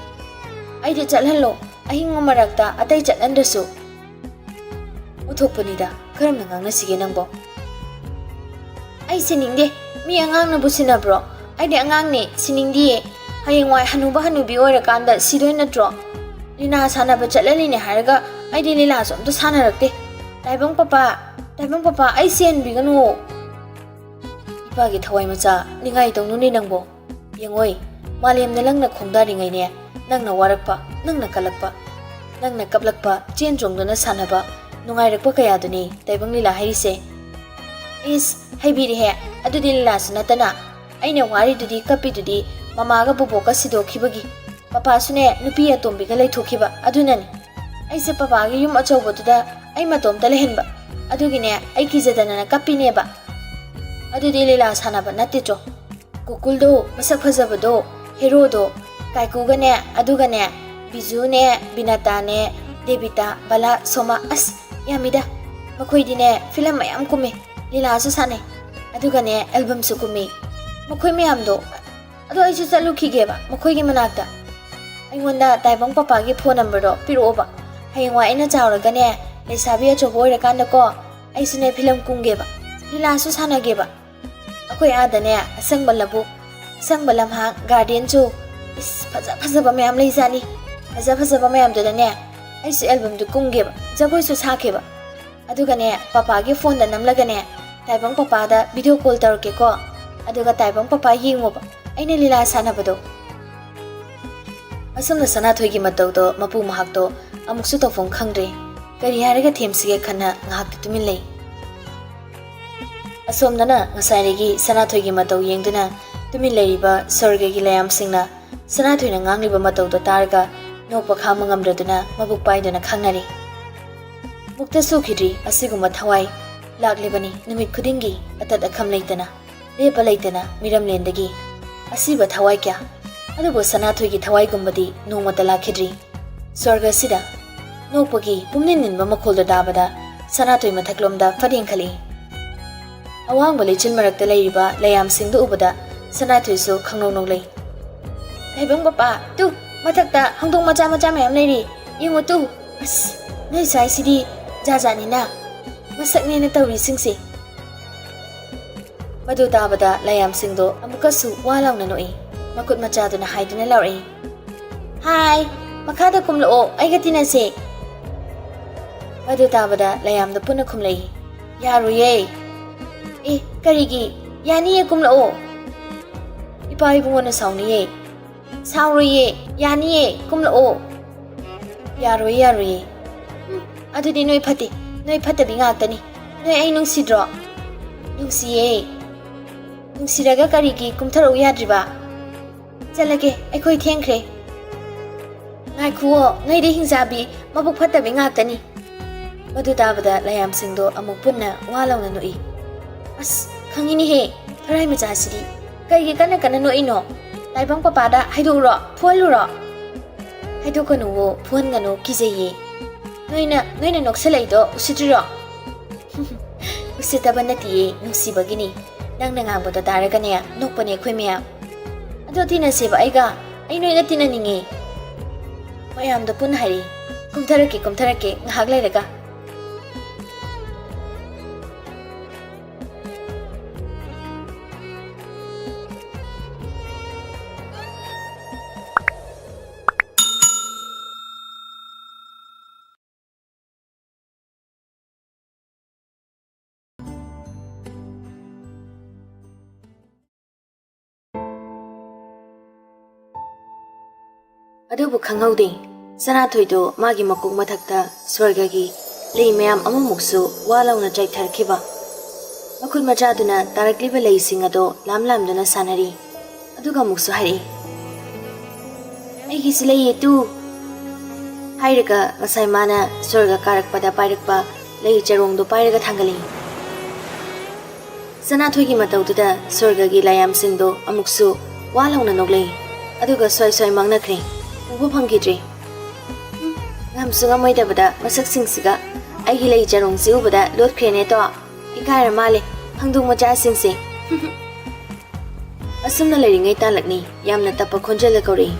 ꯑꯩꯗꯤ ꯆꯠꯍꯜꯂꯣ, ꯑꯍꯤꯡꯕ ꯃꯔꯛꯇ ꯑꯇꯩ ꯆꯠꯍꯟꯗ꯭ꯔꯁꯨ꯫" "ꯑꯣꯟꯊꯣꯛꯄꯅꯤꯗ, ꯀꯔꯝꯅ ꯉꯥꯡꯅꯁꯤꯒꯦ ꯅꯪꯕꯣ?" "ꯑꯩ ꯁꯤꯅꯤꯡꯗꯦ, ꯃꯤ ꯑꯉꯥꯡꯅꯕꯨ ꯁꯤꯟꯅꯕ꯭ꯔꯣ? ꯑꯩꯗꯤ ꯑꯉꯥꯡꯅꯦ, ꯁꯤꯅꯤꯡꯗꯤꯌꯦ꯫ ꯍꯌꯦꯡꯋꯥꯏ ꯍꯅꯨꯕ ꯍꯅꯨꯕꯤ ꯑꯣꯏꯔꯀꯥꯟꯗ ꯁꯤꯗꯣꯏ ꯅꯠꯇ꯭ꯔꯣ? ꯂꯤꯂꯥ ꯁꯥꯟꯅꯕ ꯆꯠꯂꯅꯤꯅꯦ ꯍꯥꯏꯔꯒ ꯑꯩꯗꯤ ꯂꯤꯂꯥꯁꯨ ꯑꯝꯇ ꯁꯥꯟꯅꯔꯛꯇꯦ꯫ ꯇꯥꯏꯕꯪ ꯄꯄꯥ, ꯇꯥꯏꯕꯪ ꯄꯄꯥ, ꯑꯩ ꯁꯤꯍꯟꯕꯤꯒꯅꯨ꯫" "ꯏꯄꯥꯒꯤ ꯊꯋꯥꯏ ꯃꯆꯥ, ꯅꯤꯡꯉꯥꯏ ꯇꯧꯅꯨꯅꯦ ꯅꯪꯕꯣ꯫ ꯌꯦꯡꯉꯣꯏ, ꯃꯥꯂꯦꯝꯗ ꯅꯪꯅ ꯈꯣꯡꯗꯥꯔꯤꯉꯩꯅꯦ, ꯅꯪꯅ ꯋꯥꯔꯛꯄ, ꯅꯪꯅ ꯀꯜꯂꯛꯄ, ꯅꯪꯅ ꯀꯞꯂꯛꯄ, ꯆꯦꯟ ꯆꯣꯡꯗꯨꯅ ꯁꯥꯟꯅꯕ, ꯅꯨꯡꯉꯥꯏꯔꯛꯄ ꯀꯌꯥꯗꯨꯅꯤ ꯇꯥꯏꯕꯪ ꯂꯤꯂꯥ ꯍꯥꯏꯔꯤꯁꯦ꯫" "ꯏꯁ, ꯍꯩꯕꯤꯔꯦꯍꯦ, ꯑꯗꯨꯗꯤ ꯂꯤꯂꯥꯁꯨ ꯅꯠꯇꯅ꯫ ꯑꯩꯅ ꯋꯥꯔꯤꯗꯨꯗꯤ, ꯀꯞꯄꯤꯗꯨꯗꯤ ꯃꯃꯥꯒ ꯕꯣꯕꯣꯛꯀ ꯁꯤꯗꯣꯛꯈꯤꯕꯒꯤ, ꯄꯄꯥꯁꯨꯅꯦ ꯅꯨꯄꯤ ꯑꯇꯣꯝꯕꯤꯒ ꯂꯩꯊꯣꯛꯈꯤꯕ ꯑꯗꯨꯅꯅꯤ꯫ ꯑꯩꯁꯦ ꯄꯄꯥꯒꯤ ꯌꯨꯝ ꯑꯆꯧꯕꯗꯨꯗ ꯑꯩ ꯃꯇꯣꯝꯇ ꯂꯩꯍꯟꯕ, ꯑꯗꯨꯒꯤꯅꯦ ꯑꯩ ꯀꯤꯖꯗꯅ ꯀꯞꯄꯤꯅꯦꯕ꯫ ꯑꯗꯨꯗꯤ ꯂꯤꯂꯥ ꯁꯥꯟꯅꯕ ꯅꯠꯇꯦ ꯆꯣ꯫ ꯒꯣꯀꯨꯜꯗꯣ, ꯃꯁꯛ ꯐꯖꯕꯗꯣ, ꯍꯦꯔꯣꯗꯣ, ꯀꯥꯏꯀꯨꯒꯅꯦ, ꯑꯗꯨꯒꯅꯦ, ꯕꯤꯖꯨꯅꯦ, ꯕꯤꯅꯥꯇꯥꯅꯦ, ꯗꯦꯕꯤꯇꯥ, ꯕꯂꯥ, ꯁꯣꯃꯥ, ꯑꯁ, ꯌꯥꯝꯃꯤꯗ꯫ ꯃꯈꯣꯏꯗꯤꯅꯦ ꯐꯤꯂꯝ ꯃꯌꯥꯝ ꯀꯨꯝꯃꯦ, ꯂꯤꯂꯥꯁꯨ ꯁꯥꯟꯅꯩ, ꯑꯗꯨꯒꯅꯦ ꯑꯦꯜꯕꯝꯁꯨ ꯀꯨꯝꯃꯤ꯫ ꯃꯈꯣꯏ ꯃꯌꯥꯝꯗꯣ, ꯑꯗꯣ ꯑꯩꯁꯨ ꯆꯠꯂꯨꯈꯤꯒꯦꯕ ꯃꯈꯣꯏꯒꯤ ꯃꯅꯥꯛꯇ꯫ ꯑꯩꯉꯣꯟꯗ ꯇꯥꯏꯕꯪ ꯄꯄꯥꯒꯤ ꯐꯣꯟ ꯅꯝꯕꯔꯗꯣ ꯄꯤꯔꯛꯑꯣꯕ꯫ ꯍꯌꯦꯡꯋꯥꯏ ꯑꯩꯅ ꯆꯥꯎꯔꯒꯅꯦ ꯂꯩꯁꯥꯕꯤ ꯑꯆꯧꯕ ꯑꯣꯏꯔꯀꯥꯟꯗꯀꯣ, ꯑꯩꯁꯨꯅꯦ ꯐꯤꯂꯝ ꯀꯨꯝꯒꯦꯕ, ꯂꯤꯂꯥꯁꯨ ꯁꯥꯟꯅꯒꯦꯕ꯫ ꯑꯩꯈꯣꯏ ꯑꯥꯗꯅꯦ ꯑꯁꯪꯕ ꯂꯧꯕꯨꯛ, ꯑꯁꯪꯕ ꯂꯝꯍꯥꯡ, ꯒꯥꯔꯗꯦꯟꯁꯨ, ꯏꯁ, ꯐꯖ ꯐꯖꯕ ꯃꯌꯥꯝ ꯂꯩꯖꯥꯠꯅꯤ꯫ ꯐꯖ ꯐꯖꯕ ꯃꯌꯥꯝꯗꯨꯗꯅꯦ ꯑꯩꯁꯨ ꯑꯦꯜꯕꯝꯗꯨ ꯀꯨꯝꯒꯦꯕ, ꯖꯒꯣꯏꯁꯨ ꯁꯥꯈꯤꯕ꯫ ꯑꯗꯨꯒꯅꯦ ꯄꯄꯥꯒꯤ ꯐꯣꯟꯗ ꯅꯝꯂꯒꯅꯦ ꯇꯥꯏꯕꯪ ꯄꯄꯥꯗ ꯚꯤꯗꯤꯑꯣ ꯀꯣꯜ ꯇꯧꯔꯛꯀꯦꯀꯣ꯫ ꯑꯗꯨꯒ ꯇꯥꯏꯕꯪ ꯄꯄꯥ ꯌꯦꯡꯉꯣꯕ, ꯑꯩꯅ ꯂꯤꯂꯥ ꯁꯥꯟꯅꯕꯗꯣ꯫ ꯑꯁꯨꯝꯅ ꯁꯅꯥꯊꯣꯏꯒꯤ ꯃꯇꯧꯗꯣ ꯃꯄꯨ ꯃꯍꯥꯛꯇꯣ ꯑꯃꯨꯛꯁꯨ ꯇꯧꯐꯝ ꯈꯪꯗ꯭ꯔꯦ꯫ ꯀꯔꯤ ꯍꯥꯏꯔꯒ ꯊꯦꯝꯁꯤꯒꯦ ꯈꯟꯅ ꯉꯥꯏꯍꯥꯛꯇꯤ ꯇꯨꯃꯤꯟ ꯂꯩ꯫ ꯑꯁꯣꯝꯗꯅ ꯉꯁꯥꯏꯗꯒꯤ ꯁꯅꯥꯊꯣꯏꯒꯤ ꯃꯇꯧ ꯌꯦꯡꯗꯨꯅ ꯇꯨꯃꯤꯟ ꯂꯩꯔꯤꯕ ꯁ꯭ꯋꯔꯒꯒꯤ ꯂꯩꯌꯥꯝꯁꯤꯡꯅ ꯁꯅꯥꯊꯣꯏꯅ ꯉꯥꯡꯂꯤꯕ ꯃꯇꯧꯗꯣ ꯇꯥꯔꯒ ꯅꯣꯛꯄ ꯈꯥꯡꯕ ꯉꯝꯗ꯭ꯔꯗꯨꯅ ꯃꯕꯨꯛ ꯄꯥꯏꯗꯨꯅ ꯈꯥꯡꯅꯔꯤ꯫ ꯃꯨꯛꯇ ꯁꯨꯈꯤꯗ꯭ꯔꯤ ꯑꯁꯤꯒꯨꯝꯕ ꯊꯋꯥꯏ ꯂꯥꯛꯂꯤꯕꯅꯤ ꯅꯨꯃꯤꯠ ꯈꯨꯗꯤꯡꯒꯤ ꯑꯇꯠ ꯑꯈꯝ ꯂꯩꯇꯅ꯫ ꯂꯦꯞꯄ ꯂꯩꯇꯅ ꯃꯤꯔꯝꯂꯦꯟꯗꯒꯤ ꯑꯁꯤꯕ ꯊꯋꯥꯏ ꯀꯌꯥ꯫ ꯑꯗꯨꯕꯨ ꯁꯅꯥꯊꯣꯏꯒꯤ ꯊꯋꯥꯏꯒꯨꯝꯕꯗꯤ ꯅꯣꯡꯃꯇ ꯂꯥꯛꯈꯤꯗ꯭ꯔꯤ꯫ ꯁ꯭ꯋꯔꯒꯁꯤꯗ ꯅꯣꯛꯄꯒꯤ ꯄꯨꯝꯅꯤꯟ ꯅꯤꯟꯕ ꯃꯈꯣꯜꯗꯨ ꯇꯥꯕꯗ ꯁꯅꯥꯊꯣꯏ ꯃꯊꯛꯂꯣꯝꯗ ꯐꯠ ꯌꯦꯡꯈꯠꯂꯛꯏ꯫ ꯑꯋꯥꯡꯕ ꯂꯩꯆꯤꯜ ꯃꯔꯛꯇ ꯂꯩꯔꯤꯕ ꯂꯩꯌꯥꯝꯁꯤꯡꯗꯨ ꯎꯕꯗ ꯁꯅꯥꯊꯣꯏꯁꯨ ꯈꯪꯅꯧ ꯅꯣꯛꯂꯛꯏ꯫ ꯇꯥꯏꯕꯪ ꯄꯄꯥ, ꯇꯨ, ꯃꯊꯛꯇ ꯍꯪꯗꯣꯡ ꯃꯆꯥ ꯃꯆꯥ ꯃꯌꯥꯝ ꯂꯩꯔꯤ꯫ ꯌꯦꯡꯉꯨ ꯇꯨ꯫ ꯑꯁ, ꯅꯣꯏ ꯁ꯭ꯋꯥꯏꯁꯤꯗꯤ ꯖꯥꯠ ꯖꯥꯠꯅꯤꯅ꯫ ꯃꯁꯛꯅꯦꯅ ꯇꯧꯔꯤꯁꯤꯡꯁꯦ꯫ ꯃꯗꯨ ꯇꯥꯕꯗ ꯂꯩꯌꯥꯝꯁꯤꯡꯗꯣ ꯑꯃꯨꯛꯀꯁꯨ ꯋꯥ ꯂꯥꯎꯅ ꯅꯣꯛꯏ꯫ ꯃꯈꯨꯠ ꯃꯆꯥꯗꯨꯅ ꯍꯥꯏꯗꯨꯅ ꯂꯥꯎꯔꯛꯏ, "ꯍꯥꯏ, ꯃꯈꯥꯗ ꯀꯨꯝꯂꯛꯑꯣ, ꯑꯩꯒ ꯇꯤꯟꯅꯁꯦ꯫" ꯃꯗꯨ ꯇꯥꯕꯗ ꯂꯩꯌꯥꯝꯗ ꯄꯨꯟꯅ ꯈꯨꯝꯂꯛꯏ, "ꯌꯥꯔꯣꯏꯌꯦ꯫" "ꯑꯦ, ꯀꯔꯤꯒꯤ? ꯌꯥꯅꯤꯌꯦ, ꯀꯨꯝꯂꯛꯑꯣ꯫" "ꯏꯄꯥ ꯏꯕꯨꯡꯉꯣꯅ ꯁꯥꯎꯅꯤꯌꯦ꯫" "ꯁꯥꯎꯔꯣꯏꯌꯦ, ꯌꯥꯅꯤꯌꯦ, ꯀꯨꯝꯂꯛꯑꯣ꯫" "ꯌꯥꯔꯣꯏꯌꯦ, ꯌꯥꯔꯣꯏꯌꯦ꯫" "ꯎꯝ, ꯑꯗꯨꯗꯤ ꯅꯣꯏ ꯐꯠꯇꯦ, ꯅꯣꯏ ꯐꯠꯇꯕꯤ ꯉꯥꯛꯇꯅꯤ꯫ ꯅꯣꯏ ꯑꯩ ꯅꯨꯡꯁꯤꯗ꯭ꯔꯣ?" "ꯅꯨꯡꯁꯤꯌꯦ꯫ ꯅꯨꯡꯁꯤꯔꯒ ꯀꯔꯤꯒꯤ ꯀꯨꯝꯊꯔꯛꯎ ꯌꯥꯗ꯭ꯔꯤꯕ?" "ꯆꯠꯂꯒꯦ, ꯑꯩꯈꯣꯏ ꯊꯦꯡꯈ꯭ꯔꯦ꯫" "ꯉꯥꯏꯈꯨꯑꯣ, ꯅꯣꯏꯗꯤ ꯍꯤꯡꯆꯥꯕꯤ, ꯃꯕꯨꯛ ꯐꯠꯇꯕꯤ ꯉꯥꯛꯇꯅꯤ꯫" ꯃꯗꯨ ꯇꯥꯕꯗ ꯂꯩꯌꯥꯝꯁꯤꯡꯗꯣ ꯑꯃꯨꯛ ꯄꯨꯟꯅ ꯋꯥ ꯂꯥꯎꯅ ꯅꯣꯛꯏ꯫ "ꯑꯁ, ꯈꯪꯉꯤꯅꯦꯍꯦ, ꯐꯔꯥꯏ ꯃꯆꯥꯁꯤꯗꯤ꯫ ꯀꯩꯒꯤ ꯀꯟꯅ ꯀꯟꯅ ꯅꯣꯛꯏꯅꯣ? ꯇꯥꯏꯕꯪ ꯄꯄꯥꯗ ꯍꯥꯏꯗꯣꯛꯎꯔꯣ, ꯐꯨꯍꯜꯂꯨꯔꯣ?" "ꯍꯥꯏꯗꯣꯛꯀꯅꯨꯋꯣ, ꯐꯨꯍꯟꯒꯅꯨ, ꯀꯤꯖꯩꯌꯦ꯫ ꯅꯣꯏꯅ, ꯅꯣꯏꯅ ꯅꯣꯛꯁꯜꯂꯛꯏꯗꯣ ꯎꯁꯤꯠꯇ꯭ꯔꯤꯔꯣ?" "ꯎꯁꯤꯠꯇꯕ ꯅꯠꯇꯤꯌꯦ, ꯅꯨꯡꯁꯤꯕꯒꯤꯅꯤ꯫ ꯅꯪꯅ ꯉꯥꯡꯕꯗꯣ ꯇꯥꯔꯒꯅꯦ ꯅꯣꯛꯄꯅꯦ ꯑꯩꯈꯣꯏ ꯃꯌꯥꯝ꯫" "ꯑꯗꯣ ꯇꯤꯟꯅꯁꯦꯕ ꯑꯩꯒ, ꯑꯩ ꯅꯣꯏꯒ ꯇꯤꯟꯅꯅꯤꯡꯉꯦ꯫" ꯃꯌꯥꯝꯗꯣ ꯄꯨꯟꯅ ꯍꯥꯏꯔꯛꯏ꯫ "ꯀꯨꯝꯊꯔꯛꯀꯦ, ꯀꯨꯝꯊꯔꯛꯀꯦ, ꯉꯥꯏꯍꯥꯛ ꯂꯩꯔꯒ꯫" ꯑꯗꯨꯕꯨ ꯈꯪꯍꯧꯗꯦ, ꯁꯅꯥꯊꯣꯏꯗꯣ ꯃꯥꯒꯤ ꯃꯀꯣꯛ ꯃꯊꯛꯇ ꯁ꯭ꯋꯔꯒꯒꯤ ꯂꯩ ꯃꯌꯥꯝ ꯑꯃꯃꯨꯛꯁꯨ ꯋꯥ ꯂꯥꯎꯅ ꯆꯥꯏꯊꯔꯛꯈꯤꯕ꯫ ꯃꯈꯨꯠ ꯃꯆꯥꯗꯨꯅ ꯇꯥꯔꯛꯂꯤꯕ ꯂꯩꯁꯤꯡ ꯑꯗꯣ ꯂꯥꯝ ꯂꯥꯝꯗꯨꯅ ꯁꯥꯟꯅꯔꯤ꯫ ꯑꯗꯨꯒ ꯑꯃꯨꯛꯁꯨ ꯍꯥꯏꯔꯛꯏ, "ꯑꯩꯒꯤꯁꯨ ꯂꯩꯌꯦ ꯇꯨ!" ꯍꯥꯏꯔꯒ ꯉꯁꯥꯏ ꯃꯥꯅ ꯁ꯭ꯋꯔꯒ ꯀꯥꯔꯛꯄꯗ ꯄꯥꯏꯔꯛꯄ ꯂꯩ ꯆꯔꯣꯡꯗꯣ ꯄꯥꯏꯔꯒ ꯊꯥꯡꯒꯠꯂꯛꯏ꯫ ꯁꯅꯥꯊꯣꯏꯒꯤ ꯃꯇꯧꯗꯨꯗ ꯁ꯭ꯋꯔꯒꯒꯤ ꯂꯥꯏꯌꯥꯝꯁꯤꯡꯗꯣ ꯑꯃꯨꯛꯁꯨ ꯋꯥ ꯂꯥꯎꯅ ꯅꯣꯛꯂꯛꯏ, ꯑꯗꯨꯒ ꯁ꯭ꯋꯥꯏ ꯁ꯭ꯋꯥꯏ ꯃꯥꯡꯅꯈ꯭ꯔꯦ꯫ ꯎꯕ ꯐꯪꯈꯤꯗ꯭ꯔꯦ꯫ ꯍꯨꯝ, ꯉꯝꯁꯨ ꯉꯝꯃꯣꯏꯗꯕꯗ ꯃꯁꯛꯁꯤꯡꯁꯤꯒ꯫ ꯑꯩꯒꯤ ꯂꯩ ꯆꯔꯣꯡꯁꯤ ꯎꯕꯗ ꯂꯣꯠꯈ꯭ꯔꯦꯅꯦ ꯇꯣ꯫ ꯏꯀꯥꯏꯔ ꯃꯥꯜꯂꯦ, ꯍꯪꯗꯣꯡ ꯃꯆꯥꯁꯤꯡꯁꯦ꯫ ꯑꯁꯨꯝꯅ ꯂꯩꯔꯤꯉꯩ ꯇꯥꯂꯛꯅꯤ ꯌꯥꯝꯅ ꯇꯞꯄ ꯈꯣꯟꯖꯦꯜꯗ ꯀꯧꯔꯛꯏ,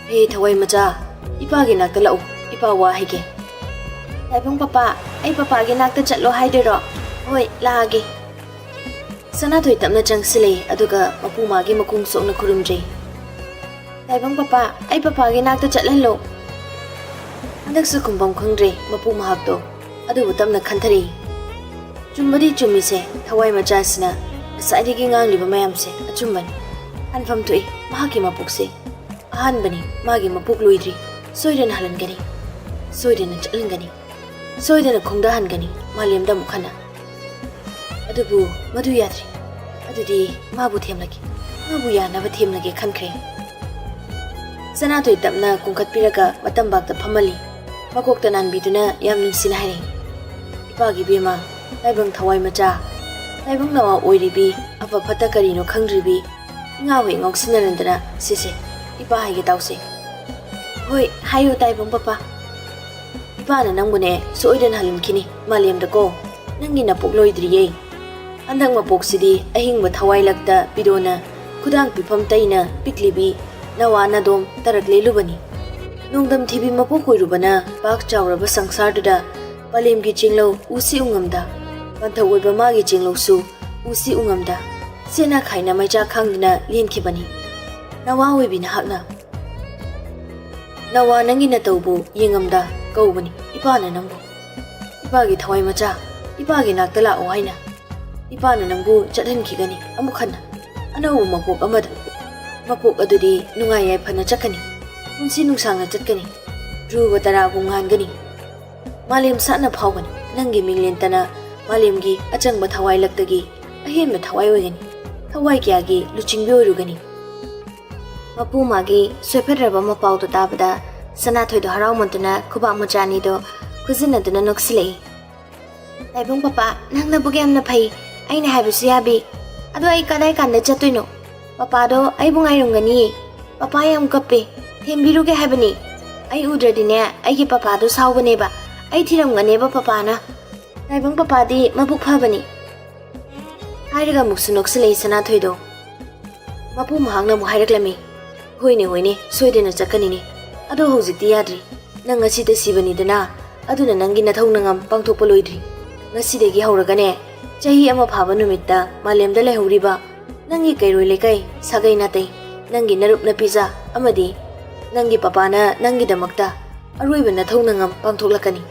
"ꯍꯦ ꯊꯋꯥꯏ ꯃꯆꯥ, ꯏꯄꯥꯒꯤ ꯅꯥꯛꯇ ꯂꯥꯛꯎ, ꯏꯄꯥ ꯋꯥ ꯍꯥꯏꯒꯦ꯫" "ꯇꯥꯏꯕꯪ ꯄꯄꯥ, ꯑꯩ ꯄꯄꯥꯒꯤ ꯅꯥꯛꯇ ꯆꯠꯂꯣ ꯍꯥꯏꯗꯣꯏꯔꯣ? ꯍꯣꯏ, ꯂꯥꯛꯑꯒꯦ꯫" ꯁꯅꯥꯊꯣꯏ ꯇꯞꯅ ꯆꯪꯁꯤꯜꯂꯛꯏ, ꯑꯗꯨꯒ ꯃꯄꯨ ꯃꯥꯒꯤ ꯃꯈꯣꯡ ꯁꯣꯛꯅ ꯈꯨꯔꯨꯝꯖꯩ꯫ "ꯇꯥꯏꯕꯪ ꯄꯄꯥ, ꯑꯩ ꯄꯄꯥꯒꯤ ꯅꯥꯛꯇ ꯆꯠꯍꯜꯂꯣ꯫" ꯍꯟꯗꯛꯁꯨ ꯈꯨꯝꯐꯝ ꯈꯪꯗ꯭ꯔꯦ ꯃꯄꯨ ꯃꯍꯥꯛꯇꯣ, ꯑꯗꯨꯕꯨ ꯇꯞꯅ ꯈꯟꯊꯔꯛꯏ꯫ ꯆꯨꯝꯕꯗꯤ ꯆꯨꯝꯃꯤꯁꯦ, ꯊꯋꯥꯏ ꯃꯆꯥꯁꯤꯅ ꯉꯁꯥꯏꯗꯒꯤ ꯉꯥꯡꯂꯤꯕ ꯃꯌꯥꯝꯁꯦ ꯑꯆꯨꯝꯕꯅꯤ꯫ ꯍꯟꯐꯝ ꯊꯣꯛꯏ, ꯃꯍꯥꯛꯀꯤ ꯃꯄꯣꯛꯁꯦ ꯑꯍꯥꯟꯕꯅꯤ, ꯃꯥꯒꯤ ꯃꯄꯣꯛ ꯂꯣꯏꯗ꯭ꯔꯤ꯫ ꯁꯣꯏꯗꯅ ꯍꯜꯍꯟꯒꯅꯤ, ꯁꯣꯏꯗꯅ ꯆꯠꯍꯟꯒꯅꯤ, ꯁꯣꯏꯗꯅ ꯈꯣꯡꯗꯥꯍꯟꯒꯅꯤ ꯃꯥꯂꯦꯝꯗ ꯑꯃꯨꯛ ꯍꯟꯅ꯫ ꯑꯗꯨꯕꯨ ꯃꯗꯨ ꯌꯥꯗ꯭ꯔꯤ꯫ ꯑꯗꯨꯗꯤ ꯃꯥꯕꯨ ꯊꯦꯝꯂꯒꯦ, ꯃꯥꯕꯨ ꯌꯥꯅꯕ ꯊꯦꯝꯂꯒꯦ ꯈꯟꯈ꯭ꯔꯦ꯫ ꯁꯅꯥꯊꯣꯏ ꯇꯞꯅ ꯀꯨꯝꯈꯠꯄꯤꯔꯒ ꯃꯇꯝꯕꯥꯛꯇ ꯐꯝꯍꯜꯂꯤ꯫ ꯃꯀꯣꯛꯇ ꯅꯥꯟꯕꯤꯗꯨꯅ ꯌꯥꯝ ꯅꯨꯡꯁꯤꯅ ꯍꯥꯏꯔꯤ, "ꯏꯄꯥꯒꯤ ꯏꯕꯦꯝꯃ, ꯇꯥꯏꯕꯪ ꯊꯋꯥꯏ ꯃꯆꯥ, ꯇꯥꯏꯕꯪ ꯅꯋꯥ ꯑꯣꯏꯔꯤꯕꯤ, ꯑꯐ ꯐꯠꯇ ꯀꯔꯤꯅꯣ ꯈꯪꯗ꯭ꯔꯤꯕꯤ, ꯏꯉꯥꯎ ꯍꯦꯛ ꯉꯥꯎꯁꯤꯟꯅꯔꯗꯅ, ꯁꯤꯁꯦ, ꯏꯄꯥ ꯍꯥꯏꯒꯦ ꯇꯥꯎꯁꯦ꯫" "ꯍꯣꯏ, ꯍꯥꯏꯌꯨ ꯇꯥꯏꯕꯪ ꯄꯄꯥ꯫" "ꯏꯄꯥꯅ ꯅꯪꯕꯨꯅꯦ ꯁꯣꯏꯗꯅ ꯍꯜꯍꯟꯈꯤꯅꯤ ꯃꯥꯂꯦꯝꯗꯀꯣ꯫ ꯅꯪꯒꯤ ꯅꯄꯣꯛ ꯂꯣꯏꯗ꯭ꯔꯤꯌꯦ꯫ ꯍꯟꯗꯛ ꯃꯄꯣꯛꯁꯤꯗꯤ ꯑꯍꯤꯡꯕ ꯊꯋꯥꯏ ꯂꯛꯇ ꯄꯤꯗꯣꯅ ꯈꯨꯗꯥꯡ ꯄꯤꯐꯝ ꯇꯩꯅ ꯄꯤꯛꯂꯤꯕꯤ ꯅꯋꯥ ꯅꯥꯗꯣꯝ ꯇꯔꯛ ꯂꯦꯜꯂꯨꯕꯅꯤ꯫ ꯅꯣꯡꯗꯝ ꯊꯤꯕꯤ ꯃꯄꯣꯛ ꯑꯣꯏꯔꯨꯕꯅ ꯄꯥꯛ ꯆꯥꯎꯔꯕ ꯁꯪꯁꯥꯔꯗꯨꯗ ꯄꯂꯦꯝꯒꯤ ꯆꯦꯡꯂꯧ ꯎꯁꯤ ꯎꯉꯝꯗ, ꯄꯟꯊꯧ ꯑꯣꯏꯕ ꯃꯥꯒꯤ ꯆꯦꯡꯂꯧꯁꯨ ꯎꯁꯤ ꯎꯉꯝꯗ, ꯁꯦꯠꯅ ꯈꯥꯏꯅ ꯃꯩꯆꯥꯛ ꯈꯥꯡꯗꯨꯅ ꯂꯦꯟꯈꯤꯕꯅꯤ꯫ ꯅꯋꯥ ꯑꯣꯏꯕꯤ ꯅꯍꯥꯛꯅ, ꯅꯋꯥ ꯅꯪꯒꯤ ꯅꯇꯧꯕꯨ ꯌꯦꯡꯉꯝꯗ ꯀꯧꯕꯅꯤ ꯏꯄꯥꯅ ꯅꯪꯕꯨ꯫ ꯏꯄꯥꯒꯤ ꯊꯋꯥꯏ ꯃꯆꯥ, ꯏꯄꯥꯒꯤ ꯅꯥꯛꯇ ꯂꯥꯛꯑꯣ ꯍꯥꯏꯅ꯫ ꯏꯄꯥꯅ ꯅꯪꯕꯨ ꯆꯠꯍꯟꯈꯤꯒꯅꯤ ꯑꯃꯨꯛ ꯍꯟꯅ, ꯑꯅꯧꯕ ꯃꯄꯣꯛ ꯑꯃꯗ꯫ ꯃꯄꯣꯛ ꯑꯗꯨꯗꯤ ꯅꯨꯡꯉꯥꯏ ꯌꯥꯏꯐꯅ ꯆꯠꯀꯅꯤ꯫ ꯄꯨꯟꯁꯤ ꯅꯨꯡꯁꯥꯡꯅ ꯆꯠꯀꯅꯤ꯫ ꯙ꯭ꯔꯨꯕ ꯇꯔꯥꯕꯨ ꯉꯥꯟꯒꯅꯤ꯫ ꯃꯥꯂꯦꯝ ꯁꯥꯠꯅ ꯐꯥꯎꯒꯅꯤ꯫ ꯅꯪꯒꯤ ꯃꯤꯡꯂꯦꯟꯇꯅ ꯃꯥꯂꯦꯝꯒꯤ ꯑꯆꯪꯕ ꯊꯋꯥꯏ ꯂꯛꯇꯒꯤ ꯑꯍꯦꯟꯕ ꯊꯋꯥꯏ ꯑꯣꯏꯒꯅꯤ꯫ ꯊꯋꯥꯏ ꯀꯌꯥꯒꯤ ꯂꯨꯆꯤꯡꯕꯤ ꯑꯣꯏꯔꯨꯒꯅꯤ꯫ ꯃꯄꯨ ꯃꯥꯒꯤ ꯁꯣꯏꯐꯠꯇ꯭ꯔꯕ ꯃꯄꯥꯎꯗꯨ ꯇꯥꯕꯗ ꯁꯅꯥꯊꯣꯏꯗꯣ ꯍꯔꯥꯎꯃꯟꯗꯨꯅ ꯈꯨꯕꯥꯛ ꯃꯆꯥ ꯑꯅꯤꯗꯣ ꯈꯨꯖꯤꯟꯅꯗꯨꯅ ꯅꯣꯛꯁꯤꯜꯂꯛꯏ꯫ "ꯇꯥꯏꯕꯪ ꯄꯄꯥ, ꯅꯪ ꯅꯕꯨꯛ ꯌꯥꯝꯅ ꯐꯩ꯫ ꯑꯩꯅ ꯍꯥꯏꯕꯁꯨ ꯌꯥꯕꯤ꯫ ꯑꯗꯣ ꯑꯩ ꯀꯗꯥꯏ ꯀꯥꯟꯗ ꯆꯠꯇꯣꯏꯅꯣ? ꯄꯄꯥꯗꯣ ꯑꯩꯕꯨ ꯉꯥꯏꯔꯝꯒꯅꯤꯌꯦ꯫ ꯄꯄꯥ ꯌꯥꯝ ꯀꯞꯄꯦ꯫ ꯊꯦꯝꯕꯤꯔꯨꯒꯦ ꯍꯥꯏꯕꯅꯤ꯫ ꯑꯩ ꯎꯗ꯭ꯔꯗꯤꯅꯦ, ꯑꯩꯒꯤ ꯄꯄꯥꯗꯣ ꯁꯥꯎꯕꯅꯦꯕ꯫ ꯑꯩ ꯊꯤꯔꯝꯒꯅꯦꯕ ꯄꯄꯥꯅ꯫ ꯇꯥꯏꯕꯪ ꯄꯄꯥꯗꯤ ꯃꯕꯨꯛ ꯐꯕꯅꯤ꯫" ꯍꯥꯏꯔꯒ ꯑꯃꯨꯛꯁꯨ ꯅꯣꯛꯁꯤꯜꯂꯛꯏ ꯁꯅꯥꯊꯣꯏꯗꯣ꯫ ꯃꯄꯨ ꯃꯍꯥꯛꯅ ꯑꯃꯨꯛ ꯍꯥꯏꯔꯛꯂꯝꯃꯤ, "ꯍꯣꯏꯅꯦ, ꯍꯣꯏꯅꯦ, ꯁꯣꯏꯗꯅ ꯆꯠꯀꯅꯤꯅꯦ꯫ ꯑꯗꯣ ꯍꯧꯖꯤꯛꯇꯤ ꯌꯥꯗ꯭ꯔꯤ꯫ ꯅꯪ ꯉꯁꯤꯗ ꯁꯤꯕꯅꯤꯗꯅ, ꯑꯗꯨꯅ ꯅꯪꯒꯤ ꯅꯊꯧ ꯅꯉꯝ ꯄꯥꯡꯊꯣꯛꯄ ꯂꯣꯏꯗ꯭ꯔꯤ꯫ ꯉꯁꯤꯗꯒꯤ ꯍꯧꯔꯒꯅꯦ, ꯆꯍꯤ ꯑꯃ ꯐꯥꯕ ꯅꯨꯃꯤꯠꯇ ꯃꯥꯂꯦꯝꯗ ꯂꯩꯍꯧꯔꯤꯕ ꯅꯪꯒꯤ ꯀꯩꯔꯣꯏ ꯂꯩꯀꯥꯏ, ꯁꯥꯒꯩ ꯅꯥꯇꯩ, ꯅꯪꯒꯤ ꯅꯔꯨꯞ ꯅꯄꯤꯖꯥ ꯑꯃꯗꯤ ꯅꯪꯒꯤ ꯄꯄꯥꯅ ꯅꯪꯒꯤꯗꯃꯛꯇ ꯑꯔꯣꯏꯕ ꯅꯊꯧ ꯅꯉꯝ ꯄꯥꯡꯊꯣꯛꯂꯛꯀꯅꯤ꯫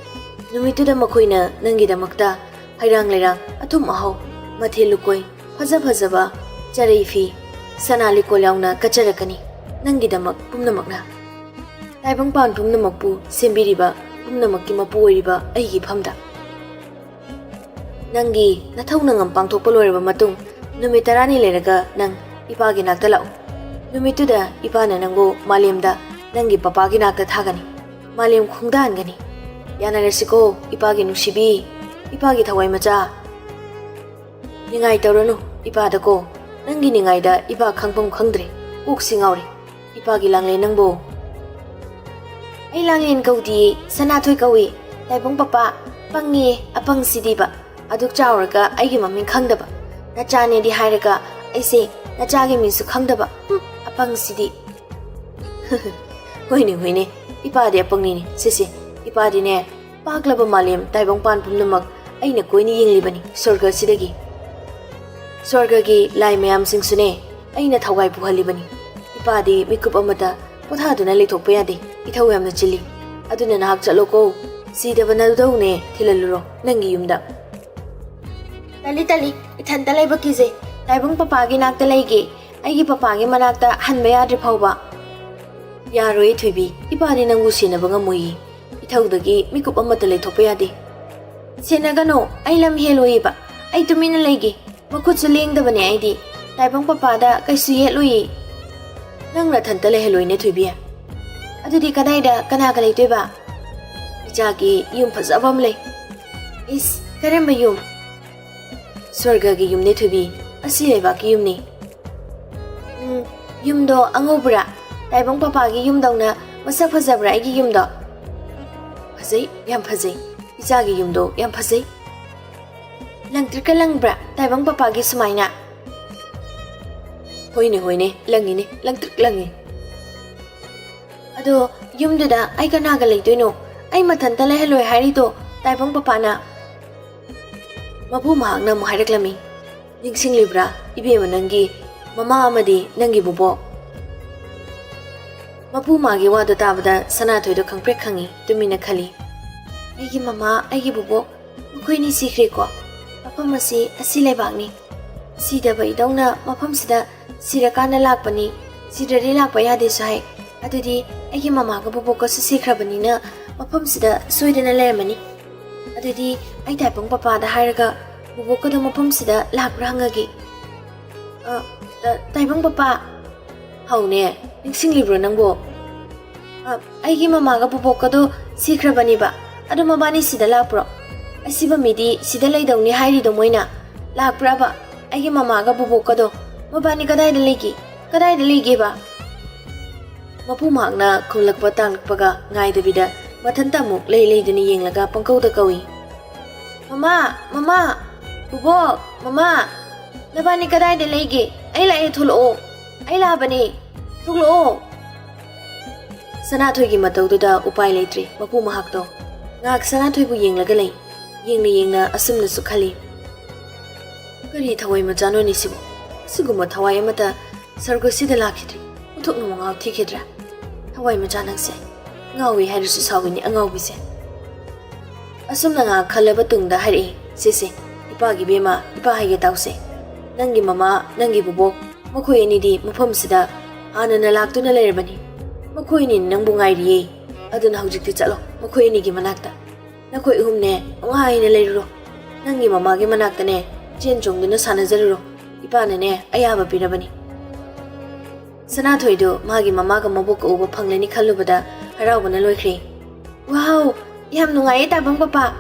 ꯅꯨꯃꯤꯠꯇꯨꯗ ꯃꯈꯣꯏꯅ ꯅꯪꯒꯤꯗꯃꯛꯇ ꯍꯩꯔꯥꯡ ꯂꯩꯔꯥꯡ, ꯑꯊꯨꯝ ꯑꯍꯥꯎ, ꯃꯊꯦꯜ ꯂꯨꯀꯣꯏ, ꯐꯖ ꯐꯖꯕ ꯆꯔꯩ ꯐꯤ, ꯁꯅꯥ ꯂꯤꯛꯀꯣꯜ ꯌꯥꯎꯅ ꯀꯠꯆꯔꯛꯀꯅꯤ꯫ ꯅꯪꯒꯤꯗꯃꯛ ꯄꯨꯝꯅꯃꯛꯅ, ꯇꯥꯏꯕꯪꯄꯥꯟ ꯄꯨꯝꯅꯃꯛꯄꯨ ꯁꯦꯝꯕꯤꯔꯤꯕ, ꯄꯨꯝꯅꯃꯛꯀꯤ ꯃꯄꯨ ꯑꯣꯏꯔꯤꯕ ꯑꯩꯒꯤ ꯏꯐꯝꯗ꯫ ꯅꯪꯒꯤ ꯅꯊꯧ ꯅꯉꯝ ꯄꯥꯡꯊꯣꯛꯄ ꯂꯣꯏꯔꯕ ꯃꯇꯨꯡ, ꯅꯨꯃꯤꯠ ꯇꯔꯥꯅꯤ ꯂꯩꯔꯒ ꯅꯪ ꯏꯄꯥꯒꯤ ꯅꯥꯛꯇ ꯂꯥꯛꯎ꯫ ꯅꯨꯃꯤꯠꯇꯨꯗ ꯏꯄꯥꯅ ꯅꯪꯕꯨ ꯃꯥꯂꯦꯝꯗ ꯅꯪꯒꯤ ꯄꯄꯥꯒꯤ ꯅꯥꯛꯇ ꯊꯥꯒꯅꯤ꯫ ꯃꯥꯂꯦꯝ ꯈꯣꯡꯗꯥꯍꯟꯒꯅꯤ꯫ ꯌꯥꯅꯔꯁꯤꯀꯣ, ꯏꯄꯥꯒꯤ ꯅꯨꯡꯁꯤꯕꯤ, ꯏꯄꯥꯒꯤ ꯊꯋꯥꯏ ꯃꯆꯥ꯫ ꯅꯤꯡꯉꯥꯏ ꯇꯧꯔꯅꯨ ꯏꯄꯥꯗꯀꯣ꯫ ꯅꯪꯒꯤ ꯅꯤꯡꯉꯥꯏꯗ ꯏꯄꯥ ꯈꯪꯐꯝ ꯈꯪꯗ꯭ꯔꯦ꯫ ꯀꯣꯛꯁꯤ ꯉꯥꯎꯔꯦ꯫ ꯏꯄꯥꯒꯤ ꯂꯥꯡꯂꯦꯟ ꯅꯪꯕꯨ꯫ ꯑꯩ ꯂꯥꯡꯂꯦꯟ ꯀꯧꯗꯤꯌꯦ, ꯁꯅꯥꯊꯣꯏ ꯀꯧꯏ꯫ ꯇꯥꯏꯕꯪ ꯄꯄꯥ, ꯄꯪꯉꯤꯌꯦ, ꯑꯄꯪꯁꯤꯗꯤꯕ꯫ ꯑꯗꯨꯛ ꯆꯥꯎꯔꯒ ꯑꯩꯒꯤ ꯃꯃꯤꯡ ꯈꯪꯗꯕ꯫ ꯅꯆꯥꯅꯦꯗꯤ ꯍꯥꯏꯔꯒ ꯑꯩꯁꯦ ꯅꯆꯥꯒꯤ ꯃꯤꯡꯁꯨ ꯈꯪꯗꯕ꯫ ꯍꯨꯝ, ꯑꯄꯪꯁꯤꯗꯤ꯫ ꯍꯣꯏꯅꯦ, ꯍꯣꯏꯅꯦ, ꯏꯄꯥꯗꯤ ꯑꯄꯪꯅꯤꯅꯦ꯫ ꯁꯦ, ꯁꯦ, ꯏꯄꯥꯗꯤꯅꯦ, ꯄꯥꯛꯂꯕ ꯃꯥꯂꯦꯝ ꯇꯥꯏꯕꯪꯄꯥꯟ ꯄꯨꯝꯅꯃꯛ ꯑꯩꯅ ꯀꯣꯏꯅ ꯌꯦꯡꯂꯤꯕꯅꯤ ꯁ꯭ꯋꯔꯒ ꯑꯁꯤꯗꯒꯤ꯫ ꯁ꯭ꯋꯔꯒꯒꯤ ꯂꯥꯏ ꯃꯌꯥꯝꯁꯤꯡꯁꯨꯅꯦ, ꯑꯩꯅ ꯊꯧꯒꯥꯏ ꯄꯨꯍꯜꯂꯤꯕꯅꯤ꯫ ꯏꯄꯥꯗꯤ ꯃꯤꯀꯨꯞ ꯑꯃꯇ ꯄꯣꯊꯥꯗꯨꯅ ꯂꯩꯊꯣꯛꯄ ꯌꯥꯗꯦ, ꯏꯊꯧ ꯌꯥꯝꯅ ꯆꯤꯜꯂꯤ꯫ ꯑꯗꯨꯅ ꯅꯍꯥꯛ ꯆꯠꯂꯣꯀꯣ, ꯁꯤꯗꯕ ꯅꯗꯧꯅꯦ ꯊꯤꯜꯍꯜꯂꯨꯔꯣ ꯅꯪꯒꯤ ꯌꯨꯝꯗ꯫ ꯇꯜꯂꯤ, ꯇꯜꯂꯤ, ꯏꯊꯟꯇ ꯂꯩꯕ ꯀꯤꯖꯩ꯫ ꯇꯥꯏꯕꯪ ꯄꯄꯥꯒꯤ ꯅꯥꯛꯇ ꯂꯩꯒꯦ꯫ ꯑꯩꯒꯤ ꯄꯄꯥꯒꯤ ꯃꯅꯥꯛꯇ ꯍꯟꯕ ꯌꯥꯗ꯭ꯔꯤ ꯐꯥꯎꯕ꯫ ꯌꯥꯔꯣꯏ ꯊꯣꯏꯕꯤ, ꯏꯄꯥꯗꯤ ꯅꯪꯕꯨ ꯁꯦꯟꯅꯕ ꯉꯝꯃꯣꯏꯌꯦ꯫ ꯏꯊꯧꯗꯒꯤ ꯃꯤꯀꯨꯞ ꯑꯃꯠꯇ ꯂꯩꯊꯣꯛꯄ ꯌꯥꯗꯦ꯫ ꯁꯦꯟꯅꯒꯅꯨ, ꯑꯩ ꯂꯝ ꯍꯦꯜꯂꯣꯏꯌꯦꯕ꯫ ꯑꯩ ꯇꯨꯃꯤꯟꯅ ꯂꯩꯒꯦ꯫ ꯃꯈꯨꯠꯁꯨ ꯂꯦꯡꯗꯕꯅꯦ ꯑꯩꯗꯤ꯫ ꯇꯥꯏꯕꯪ ꯄꯄꯥꯗ ꯀꯩꯁꯨ ꯌꯦꯠꯂꯨꯏ꯫ ꯅꯪ ꯅꯊꯟꯇ ꯂꯩꯍꯜꯂꯣꯏꯅꯦ ꯊꯣꯏꯕꯤ꯫ ꯑꯗꯨꯗꯤ ꯀꯗꯥꯏꯗ ꯀꯅꯥꯒ ꯂꯩꯗꯣꯏꯕ? ꯏꯆꯥꯒꯤ ꯌꯨꯝ ꯐꯖꯕ ꯑꯃ ꯂꯩ꯫ ꯏꯁ, ꯀꯔꯝꯕ ꯌꯨꯝ? ꯁ꯭ꯋꯔꯒꯒꯤ ꯌꯨꯝꯅꯦ ꯊꯣꯏꯕꯤ꯫ ꯑꯁꯤ ꯂꯩꯕꯥꯛꯀꯤ ꯌꯨꯝꯅꯤ꯫ ꯎꯝ, ꯌꯨꯝꯗꯣ ꯑꯉꯧꯕ꯭ꯔꯥ? ꯇꯥꯏꯕꯪ ꯄꯄꯥꯒꯤ ꯌꯨꯝꯗꯧꯅ ꯃꯁꯛ ꯐꯖꯕ꯭ꯔꯥ ꯑꯩꯒꯤ ꯌꯨꯝꯗꯣ? ꯐꯖꯩ, ꯌꯥꯝ ꯐꯖꯩ꯫ ꯏꯆꯥꯒꯤ ꯌꯨꯝꯗꯣ ꯌꯥꯝ ꯐꯖꯩ꯫ ꯂꯪꯇ꯭ꯔꯤꯛꯀ ꯂꯪꯕ꯭ꯔꯥ ꯇꯥꯏꯕꯪ ꯄꯄꯥꯒꯤ ꯁꯨꯃꯥꯏꯅ? ꯍꯣꯏꯅꯦ, ꯍꯣꯏꯅꯦ, ꯂꯪꯉꯤꯅꯦ, ꯂꯪꯇ꯭ꯔꯤꯛ ꯂꯪꯉꯤ꯫ ꯑꯗꯣ ꯌꯨꯝꯗꯨꯗ ꯑꯩ ꯀꯅꯥꯒ ꯂꯩꯗꯣꯏꯅꯣ? ꯑꯩ ꯃꯊꯟꯇ ꯂꯩꯍꯜꯂꯣꯏ ꯍꯥꯏꯔꯤꯗꯣ ꯇꯥꯏꯕꯪ ꯄꯄꯥꯅ꯫ ꯃꯄꯨ ꯃꯍꯥꯛꯅ ꯑꯃꯨꯛ ꯍꯥꯏꯔꯛꯂꯝꯃꯤ, "ꯅꯤꯡꯁꯤꯡꯂꯤꯕ꯭ꯔꯥ ꯏꯕꯦꯝꯃ, ꯅꯪꯒꯤ ꯃꯃꯥ ꯑꯃꯗꯤ ꯅꯪꯒꯤ ꯕꯨꯕꯣꯛ?" ꯃꯄꯨ ꯃꯥꯒꯤ ꯋꯥꯗꯣ ꯇꯥꯕꯗ ꯁꯅꯥꯊꯣꯏꯗꯣ ꯈꯪꯄ꯭ꯔꯦꯛ ꯈꯪꯉꯤ, ꯇꯨꯃꯤꯟꯅ ꯈꯜꯂꯤ꯫ "ꯑꯩꯒꯤ ꯃꯃꯥ, ꯑꯩꯒꯤ ꯕꯨꯕꯣꯛ, ꯃꯈꯣꯏꯅꯤ ꯁꯤꯈ꯭ꯔꯦꯀꯣ꯫ ꯃꯐꯝ ꯑꯁꯤ ꯑꯁꯤ ꯂꯩꯕꯥꯛꯅꯤ꯫ ꯁꯤꯗꯕ ꯏꯗꯧꯅ ꯃꯐꯝꯁꯤꯗ ꯁꯤꯔꯀꯥꯟꯗ ꯂꯥꯛꯄꯅꯤ, ꯁꯤꯗ꯭ꯔꯗꯤ ꯂꯥꯛꯄ ꯌꯥꯗꯦꯁꯨ ꯍꯥꯏ꯫ ꯑꯗꯨꯗꯤ ꯑꯩꯒꯤ ꯃꯃꯥꯒ ꯕꯨꯕꯣꯛꯀꯁꯨ ꯁꯤꯈ꯭ꯔꯕꯅꯤꯅ ꯃꯐꯝꯁꯤꯗ ꯁꯣꯏꯗꯅ ꯂꯩꯔꯝꯃꯅꯤ꯫ ꯑꯗꯨꯗꯤ ꯑꯩ ꯇꯥꯏꯕꯪ ꯄꯄꯥꯗ ꯍꯥꯏꯔꯒ ꯕꯨꯕꯣꯛꯀꯗꯣ ꯃꯐꯝꯁꯤꯗ ꯂꯥꯛꯄ꯭ꯔꯥ ꯍꯪꯉꯒꯦ꯫ ꯑ, ꯇ-, ꯇꯥꯏꯕꯪ ꯄꯄꯥ!" "ꯍꯥꯎꯅꯦ, ꯅꯤꯡꯁꯤꯡꯂꯤꯕ꯭ꯔꯣ ꯅꯪꯕꯣ?" "ꯑ, ꯑꯩꯒꯤ ꯃꯃꯥꯒ ꯕꯨꯕꯣꯛꯀꯗꯣ ꯁꯤꯈ꯭ꯔꯕꯅꯦꯕ꯫ ꯑꯗꯣ ꯃꯕꯥꯅꯤ ꯁꯤꯗ ꯂꯥꯛꯄ꯭ꯔꯣ? ꯑꯁꯤꯕ ꯃꯤꯗꯤ ꯁꯤꯗ ꯂꯩꯗꯧꯅꯤ ꯍꯥꯏꯔꯤꯗꯣ ꯃꯣꯏꯅ꯫ ꯂꯥꯛꯄ꯭ꯔꯕ? ꯑꯩꯒꯤ ꯃꯃꯥꯒ ꯕꯨꯕꯣꯛꯀꯗꯣ ꯃꯕꯥꯅꯤ ꯀꯗꯥꯏꯗ ꯂꯩꯒꯦ? ꯀꯗꯥꯏꯗ ꯂꯩꯒꯦꯕ?" ꯃꯄꯨ ꯃꯍꯥꯛꯅ ꯈꯨꯝꯂꯛꯄ ꯇꯥꯡꯂꯛꯄꯒ ꯉꯥꯏꯗꯕꯤꯗ ꯃꯊꯟꯇ ꯑꯃꯨꯛ ꯂꯩ ꯂꯩꯗꯨꯅ ꯌꯦꯡꯂꯒ ꯄꯪꯀꯧꯗ ꯀꯧꯏ, "ꯃꯃꯥ! ꯃꯃꯥ! ꯕꯨꯕꯣꯛ! ꯃꯃꯥ! ꯅꯕꯥꯅꯤ ꯀꯗꯥꯏꯗ ꯂꯩꯒꯦ? ꯑꯩ ꯂꯥꯛꯑꯦ, ꯊꯣꯛꯂꯛꯑꯣ! ꯑꯩ ꯂꯥꯛꯑꯕꯅꯦ! ꯊꯣꯛꯂꯛꯑꯣ!" ꯁꯅꯥꯊꯣꯏꯒꯤ ꯃꯇꯧꯗꯨꯗ ꯎꯄꯥꯏ ꯂꯩꯇ꯭ꯔꯦ ꯃꯄꯨ ꯃꯍꯥꯛꯇꯣ꯫ ꯉꯥꯏꯍꯥꯛ ꯁꯅꯥꯊꯣꯏꯕꯨ ꯌꯦꯡꯂꯒ ꯂꯩ꯫ ꯌꯦꯡꯅ ꯌꯦꯡꯅ ꯑꯁꯨꯝꯅꯁꯨ ꯈꯜꯂꯤ, "ꯀꯔꯤ ꯊꯋꯥꯏ ꯃꯆꯥꯅꯣꯅꯦ ꯁꯤꯕꯨ? ꯑꯁꯤꯒꯨꯝꯕ ꯊꯋꯥꯏ ꯑꯃꯠꯇ ꯁꯔꯒꯁꯤꯗ ꯂꯥꯛꯈꯤꯗ꯭ꯔꯤ꯫ ꯑꯣꯟꯊꯣꯛꯅ ꯃꯉꯥꯎ ꯊꯤꯈꯤꯗ꯭ꯔꯥ? ꯊꯋꯥꯏ ꯃꯆꯥ ꯅꯪꯁꯦ ꯉꯥꯎꯏ ꯍꯥꯏꯔꯁꯨ ꯁꯥꯎꯏꯅꯦ, ꯑꯉꯥꯎꯕꯤꯁꯦ꯫" ꯑꯁꯨꯝꯅ ꯉꯥꯏꯍꯥꯛ ꯈꯜꯂꯕ ꯇꯨꯡꯗ ꯍꯥꯏꯔꯛꯏ, "ꯁꯦ ꯁꯦ, ꯏꯄꯥꯒꯤ ꯏꯕꯦꯝꯃ, ꯏꯄꯥ ꯍꯥꯏꯒꯦ ꯇꯥꯎꯁꯦ꯫ ꯅꯪꯒꯤ ꯃꯃꯥ, ꯅꯪꯒꯤ ꯕꯨꯕꯣꯛ, ꯃꯈꯣꯏ ꯑꯅꯤꯗꯤ ꯃꯐꯝꯁꯤꯗ ꯍꯥꯟꯅꯅ ꯂꯥꯛꯇꯨꯅ ꯂꯩꯔꯕꯅꯤ꯫ ꯃꯈꯣꯏ ꯑꯅꯤꯅ ꯅꯪꯕꯨ ꯉꯥꯏꯔꯤꯌꯦ꯫ ꯑꯗꯨꯅ ꯍꯧꯖꯤꯛꯇꯤ ꯆꯠꯂꯣ, ꯃꯈꯣꯏ ꯑꯅꯤꯒꯤ ꯃꯅꯥꯛꯇ꯫ ꯅꯈꯣꯏ ꯑꯍꯨꯝꯅꯦ ꯅꯨꯡꯉꯥꯏꯅ ꯂꯩꯔꯨꯔꯣ꯫ ꯅꯪꯒꯤ ꯃꯃꯥꯒꯤ ꯃꯅꯥꯛꯇꯅꯦ ꯆꯦꯟ ꯆꯣꯡꯗꯨꯅ ꯁꯥꯟꯅꯖꯔꯨꯔꯣ꯫ ꯏꯄꯥꯅꯅꯦ ꯑꯌꯥꯕ ꯄꯤꯔꯕꯅꯤ꯫ ꯁꯅꯥꯊꯣꯏꯗꯨ ꯃꯥꯒꯤ ꯃꯃꯥꯒ ꯃꯕꯣꯛꯀ ꯎꯕ ꯐꯪꯂꯅꯤ ꯈꯜꯂꯨꯕꯗ ꯍꯔꯥꯎꯕꯅ ꯂꯣꯏꯈ꯭ꯔꯦ꯫ "ꯋꯥꯎ, ꯌꯥꯝ ꯅꯨꯡꯉꯥꯏꯌꯦ ꯇꯥꯏꯕꯪ ꯄꯄꯥ!"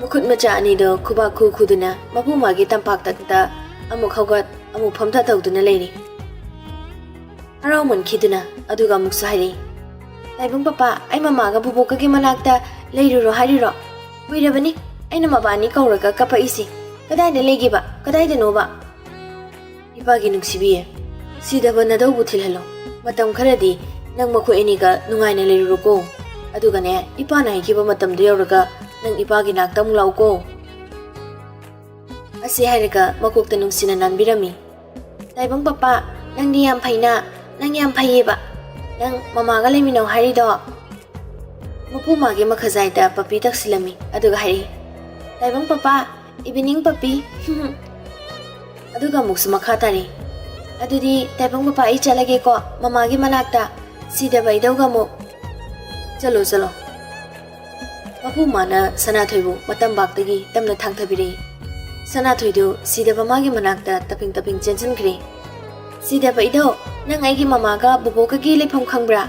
ꯃꯈꯨꯠ ꯃꯆꯥ ꯑꯅꯤꯗꯨ ꯈꯨꯕꯥꯛ ꯈꯨ ꯈꯨꯗꯨꯅ ꯃꯄꯨ ꯃꯥꯒꯤ ꯇꯝꯄꯥꯛꯇ ꯑꯃꯨꯛ ꯍꯧꯒꯠ ꯑꯃꯨꯛ ꯐꯝꯊ ꯇꯧꯗꯨꯅ ꯂꯩꯔꯤ꯫ ꯍꯔꯥꯎꯃꯟꯈꯤꯗꯨꯅ ꯑꯗꯨꯒ ꯑꯃꯨꯛꯁꯨ ꯍꯥꯏꯔꯛꯏ, "ꯇꯥꯏꯕꯪ ꯄꯄꯥ, ꯑꯩ ꯃꯃꯥꯒ ꯕꯨꯕꯣꯛꯀꯒꯤ ꯃꯅꯥꯛꯇ ꯂꯩꯔꯨꯔꯣ ꯍꯥꯏꯔꯤꯔꯣ? ꯀꯨꯏꯔꯕꯅꯤ ꯑꯩꯅ ꯃꯕꯥꯅꯤ ꯀꯧꯔꯒ ꯀꯞꯄꯛꯏꯁꯤ꯫ ꯀꯗꯥꯏꯗ ꯂꯩꯒꯦꯕ? ꯀꯗꯥꯏꯗꯅꯣꯕ?" "ꯏꯄꯥꯒꯤ ꯅꯨꯡꯁꯤꯕꯤ, ꯁꯤꯗꯕ ꯅꯗꯧꯕꯨ ꯊꯤꯜꯍꯜꯂꯣ꯫ ꯃꯇꯝ ꯈꯔꯗꯤ ꯅꯪ ꯃꯈꯣꯏ ꯑꯅꯤꯒ ꯅꯨꯡꯉꯥꯏꯅ ꯂꯩꯔꯨꯔꯣꯀꯣ꯫ ꯑꯗꯨꯒꯅꯦ, ꯏꯄꯥꯅ ꯍꯥꯏꯈꯤꯕ ꯃꯇꯝꯗꯨ ꯌꯧꯔꯒ ꯅꯪ ꯏꯄꯥꯒꯤ ꯅꯥꯛꯇ ꯑꯃꯨꯛ ꯂꯥꯛꯎꯀꯣ꯫" ꯑꯁꯤ ꯍꯥꯏꯔꯒ ꯃꯀꯣꯛꯇ ꯅꯨꯡꯁꯤꯅ ꯅꯥꯟꯕꯤꯔꯝꯃꯤ꯫ "ꯇꯥꯏꯕꯪ ꯄꯄꯥ, ꯅꯪꯗꯤ ꯌꯥꯝ ꯐꯩꯅ, ꯅꯪ ꯌꯥꯝ ꯐꯩꯌꯦꯕ꯫ ꯅꯪ ꯃꯃꯥꯒ ꯂꯩꯃꯤꯟꯅꯧ ꯍꯥꯏꯔꯤꯗꯣ?" ꯃꯄꯨ ꯃꯥꯒꯤ ꯃꯈꯖꯥꯏꯗ ꯄꯞꯄꯤ ꯇꯛꯁꯤꯜꯂꯝꯃꯤ, ꯑꯗꯨꯒ ꯍꯥꯏꯔꯛꯏ, "ꯇꯥꯏꯕꯪ ꯄꯄꯥ, ꯏꯚꯤꯅꯤꯡ ꯄꯞꯄꯤ꯫" ꯑꯗꯨꯒ ꯑꯃꯨꯛꯁꯨ ꯃꯈꯥ ꯇꯥꯔꯛꯏ, "ꯑꯗꯨꯗꯤ ꯇꯥꯏꯕꯪ ꯄꯄꯥ, ꯑꯩ ꯆꯠꯂꯒꯦꯀꯣ ꯃꯃꯥꯒꯤ ꯃꯅꯥꯛꯇ꯫ ꯁꯤꯗꯕ ꯏꯙꯧꯒ ꯑꯃꯨꯛ꯫" "ꯆꯠꯂꯣ, ꯆꯠꯂꯣ꯫" ꯃꯄꯨ ꯃꯥꯅ ꯁꯅꯥꯊꯣꯏꯕꯨ ꯃꯇꯝꯕꯥꯛꯇꯒꯤ ꯇꯞꯅ ꯊꯥꯡꯊꯕꯤꯔꯛꯏ꯫ ꯁꯅꯥꯊꯣꯏꯗꯨ ꯁꯤꯗꯕ ꯃꯥꯒꯤ ꯃꯅꯥꯛꯇ ꯇꯞꯄꯤꯡ ꯇꯞꯄꯤꯡ ꯆꯦꯟꯁꯤꯟꯈ꯭ꯔꯦ꯫ "ꯁꯤꯗꯕ ꯏꯙꯧ, ꯅꯪ ꯑꯩꯒꯤ ꯃꯃꯥꯒ ꯕꯨꯕꯣꯛꯀꯒꯤ ꯂꯩꯐꯝ ꯈꯪꯕ꯭ꯔꯥ?"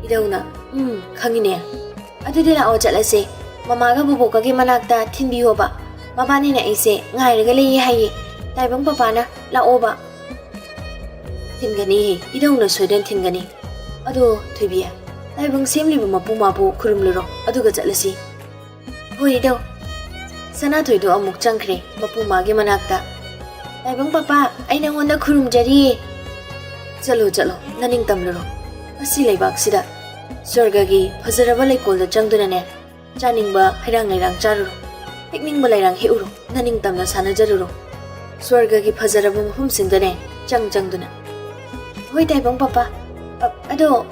ꯏꯙꯧꯅ, "ꯎꯝ, ꯈꯪꯉꯤꯅꯦ꯫" "ꯑꯗꯨꯗꯤ ꯂꯥꯛꯑꯣ ꯆꯠꯂꯁꯦ꯫ ꯃꯃꯥꯒ ꯕꯨꯕꯣꯛꯀꯒꯤ ꯃꯅꯥꯛꯇ ꯊꯤꯟꯕꯤꯌꯣꯕ꯫ ꯃꯕꯥꯅꯤꯅ ꯑꯩꯁꯦ ꯉꯥꯏꯔꯒ ꯂꯩꯌꯦ ꯍꯥꯏꯌꯦ꯫ ꯇꯥꯏꯕꯪ ꯄꯄꯥꯅ ꯂꯥꯛꯑꯣꯕ꯫" "ꯊꯤꯟꯒꯅꯤ, ꯏꯙꯧꯅ ꯁꯣꯏꯗꯅ ꯊꯤꯟꯒꯅꯤ꯫ ꯑꯗꯣ ꯊꯣꯏꯕꯤ, ꯇꯥꯏꯕꯪ ꯁꯦꯝꯂꯤꯕ ꯃꯄꯨ ꯃꯥꯕꯨ ꯈꯨꯔꯨꯝꯂꯨꯔꯣ, ꯑꯗꯨꯒ ꯆꯠꯂꯁꯤ꯫" "ꯍꯣꯏ ꯏꯙꯧ꯫" ꯁꯅꯥꯊꯣꯏꯗꯣ ꯑꯃꯨꯛ ꯆꯪꯈ꯭ꯔꯦ ꯃꯄꯨ ꯃꯥꯒꯤ ꯃꯅꯥꯛꯇ꯫ "ꯇꯥꯏꯕꯪ ꯄꯄꯥ, ꯑꯩ ꯅꯉꯣꯟꯗ ꯈꯨꯔꯨꯝꯖꯔꯤꯌꯦ꯫" "ꯆꯠꯂꯣ, ꯆꯠꯂꯣ, ꯅꯅꯤꯡ ꯇꯝꯂꯨꯔꯣ꯫ ꯑꯁꯤ ꯂꯩꯕꯥꯛꯁꯤꯗ ꯁ꯭ꯋꯔꯒꯒꯤ ꯐꯖꯔꯕ ꯂꯩꯀꯣꯜꯗ ꯆꯪꯗꯨꯅꯅꯦ, ꯆꯥꯅꯤꯡꯕ ꯍꯩꯔꯥꯡ ꯂꯩꯔꯥꯡ ꯆꯥꯔꯨꯔꯣ, ꯍꯦꯛꯅꯤꯡꯕ ꯂꯩꯔꯥꯡ ꯍꯦꯛꯎꯔꯣ, ꯅꯅꯤꯡ ꯇꯝꯅ ꯁꯥꯟꯅꯖꯔꯨꯔꯣ꯫ ꯁ꯭ꯋꯔꯒꯒꯤ ꯐꯖꯔꯕ ꯃꯐꯝꯁꯤꯡꯗꯅꯦ ꯆꯪ ꯆꯪꯗꯨꯅ꯫" "ꯍꯣꯏ ꯇꯥꯏꯕꯪ ꯄꯄꯥ꯫ ꯑ-, ꯑꯗꯣ,"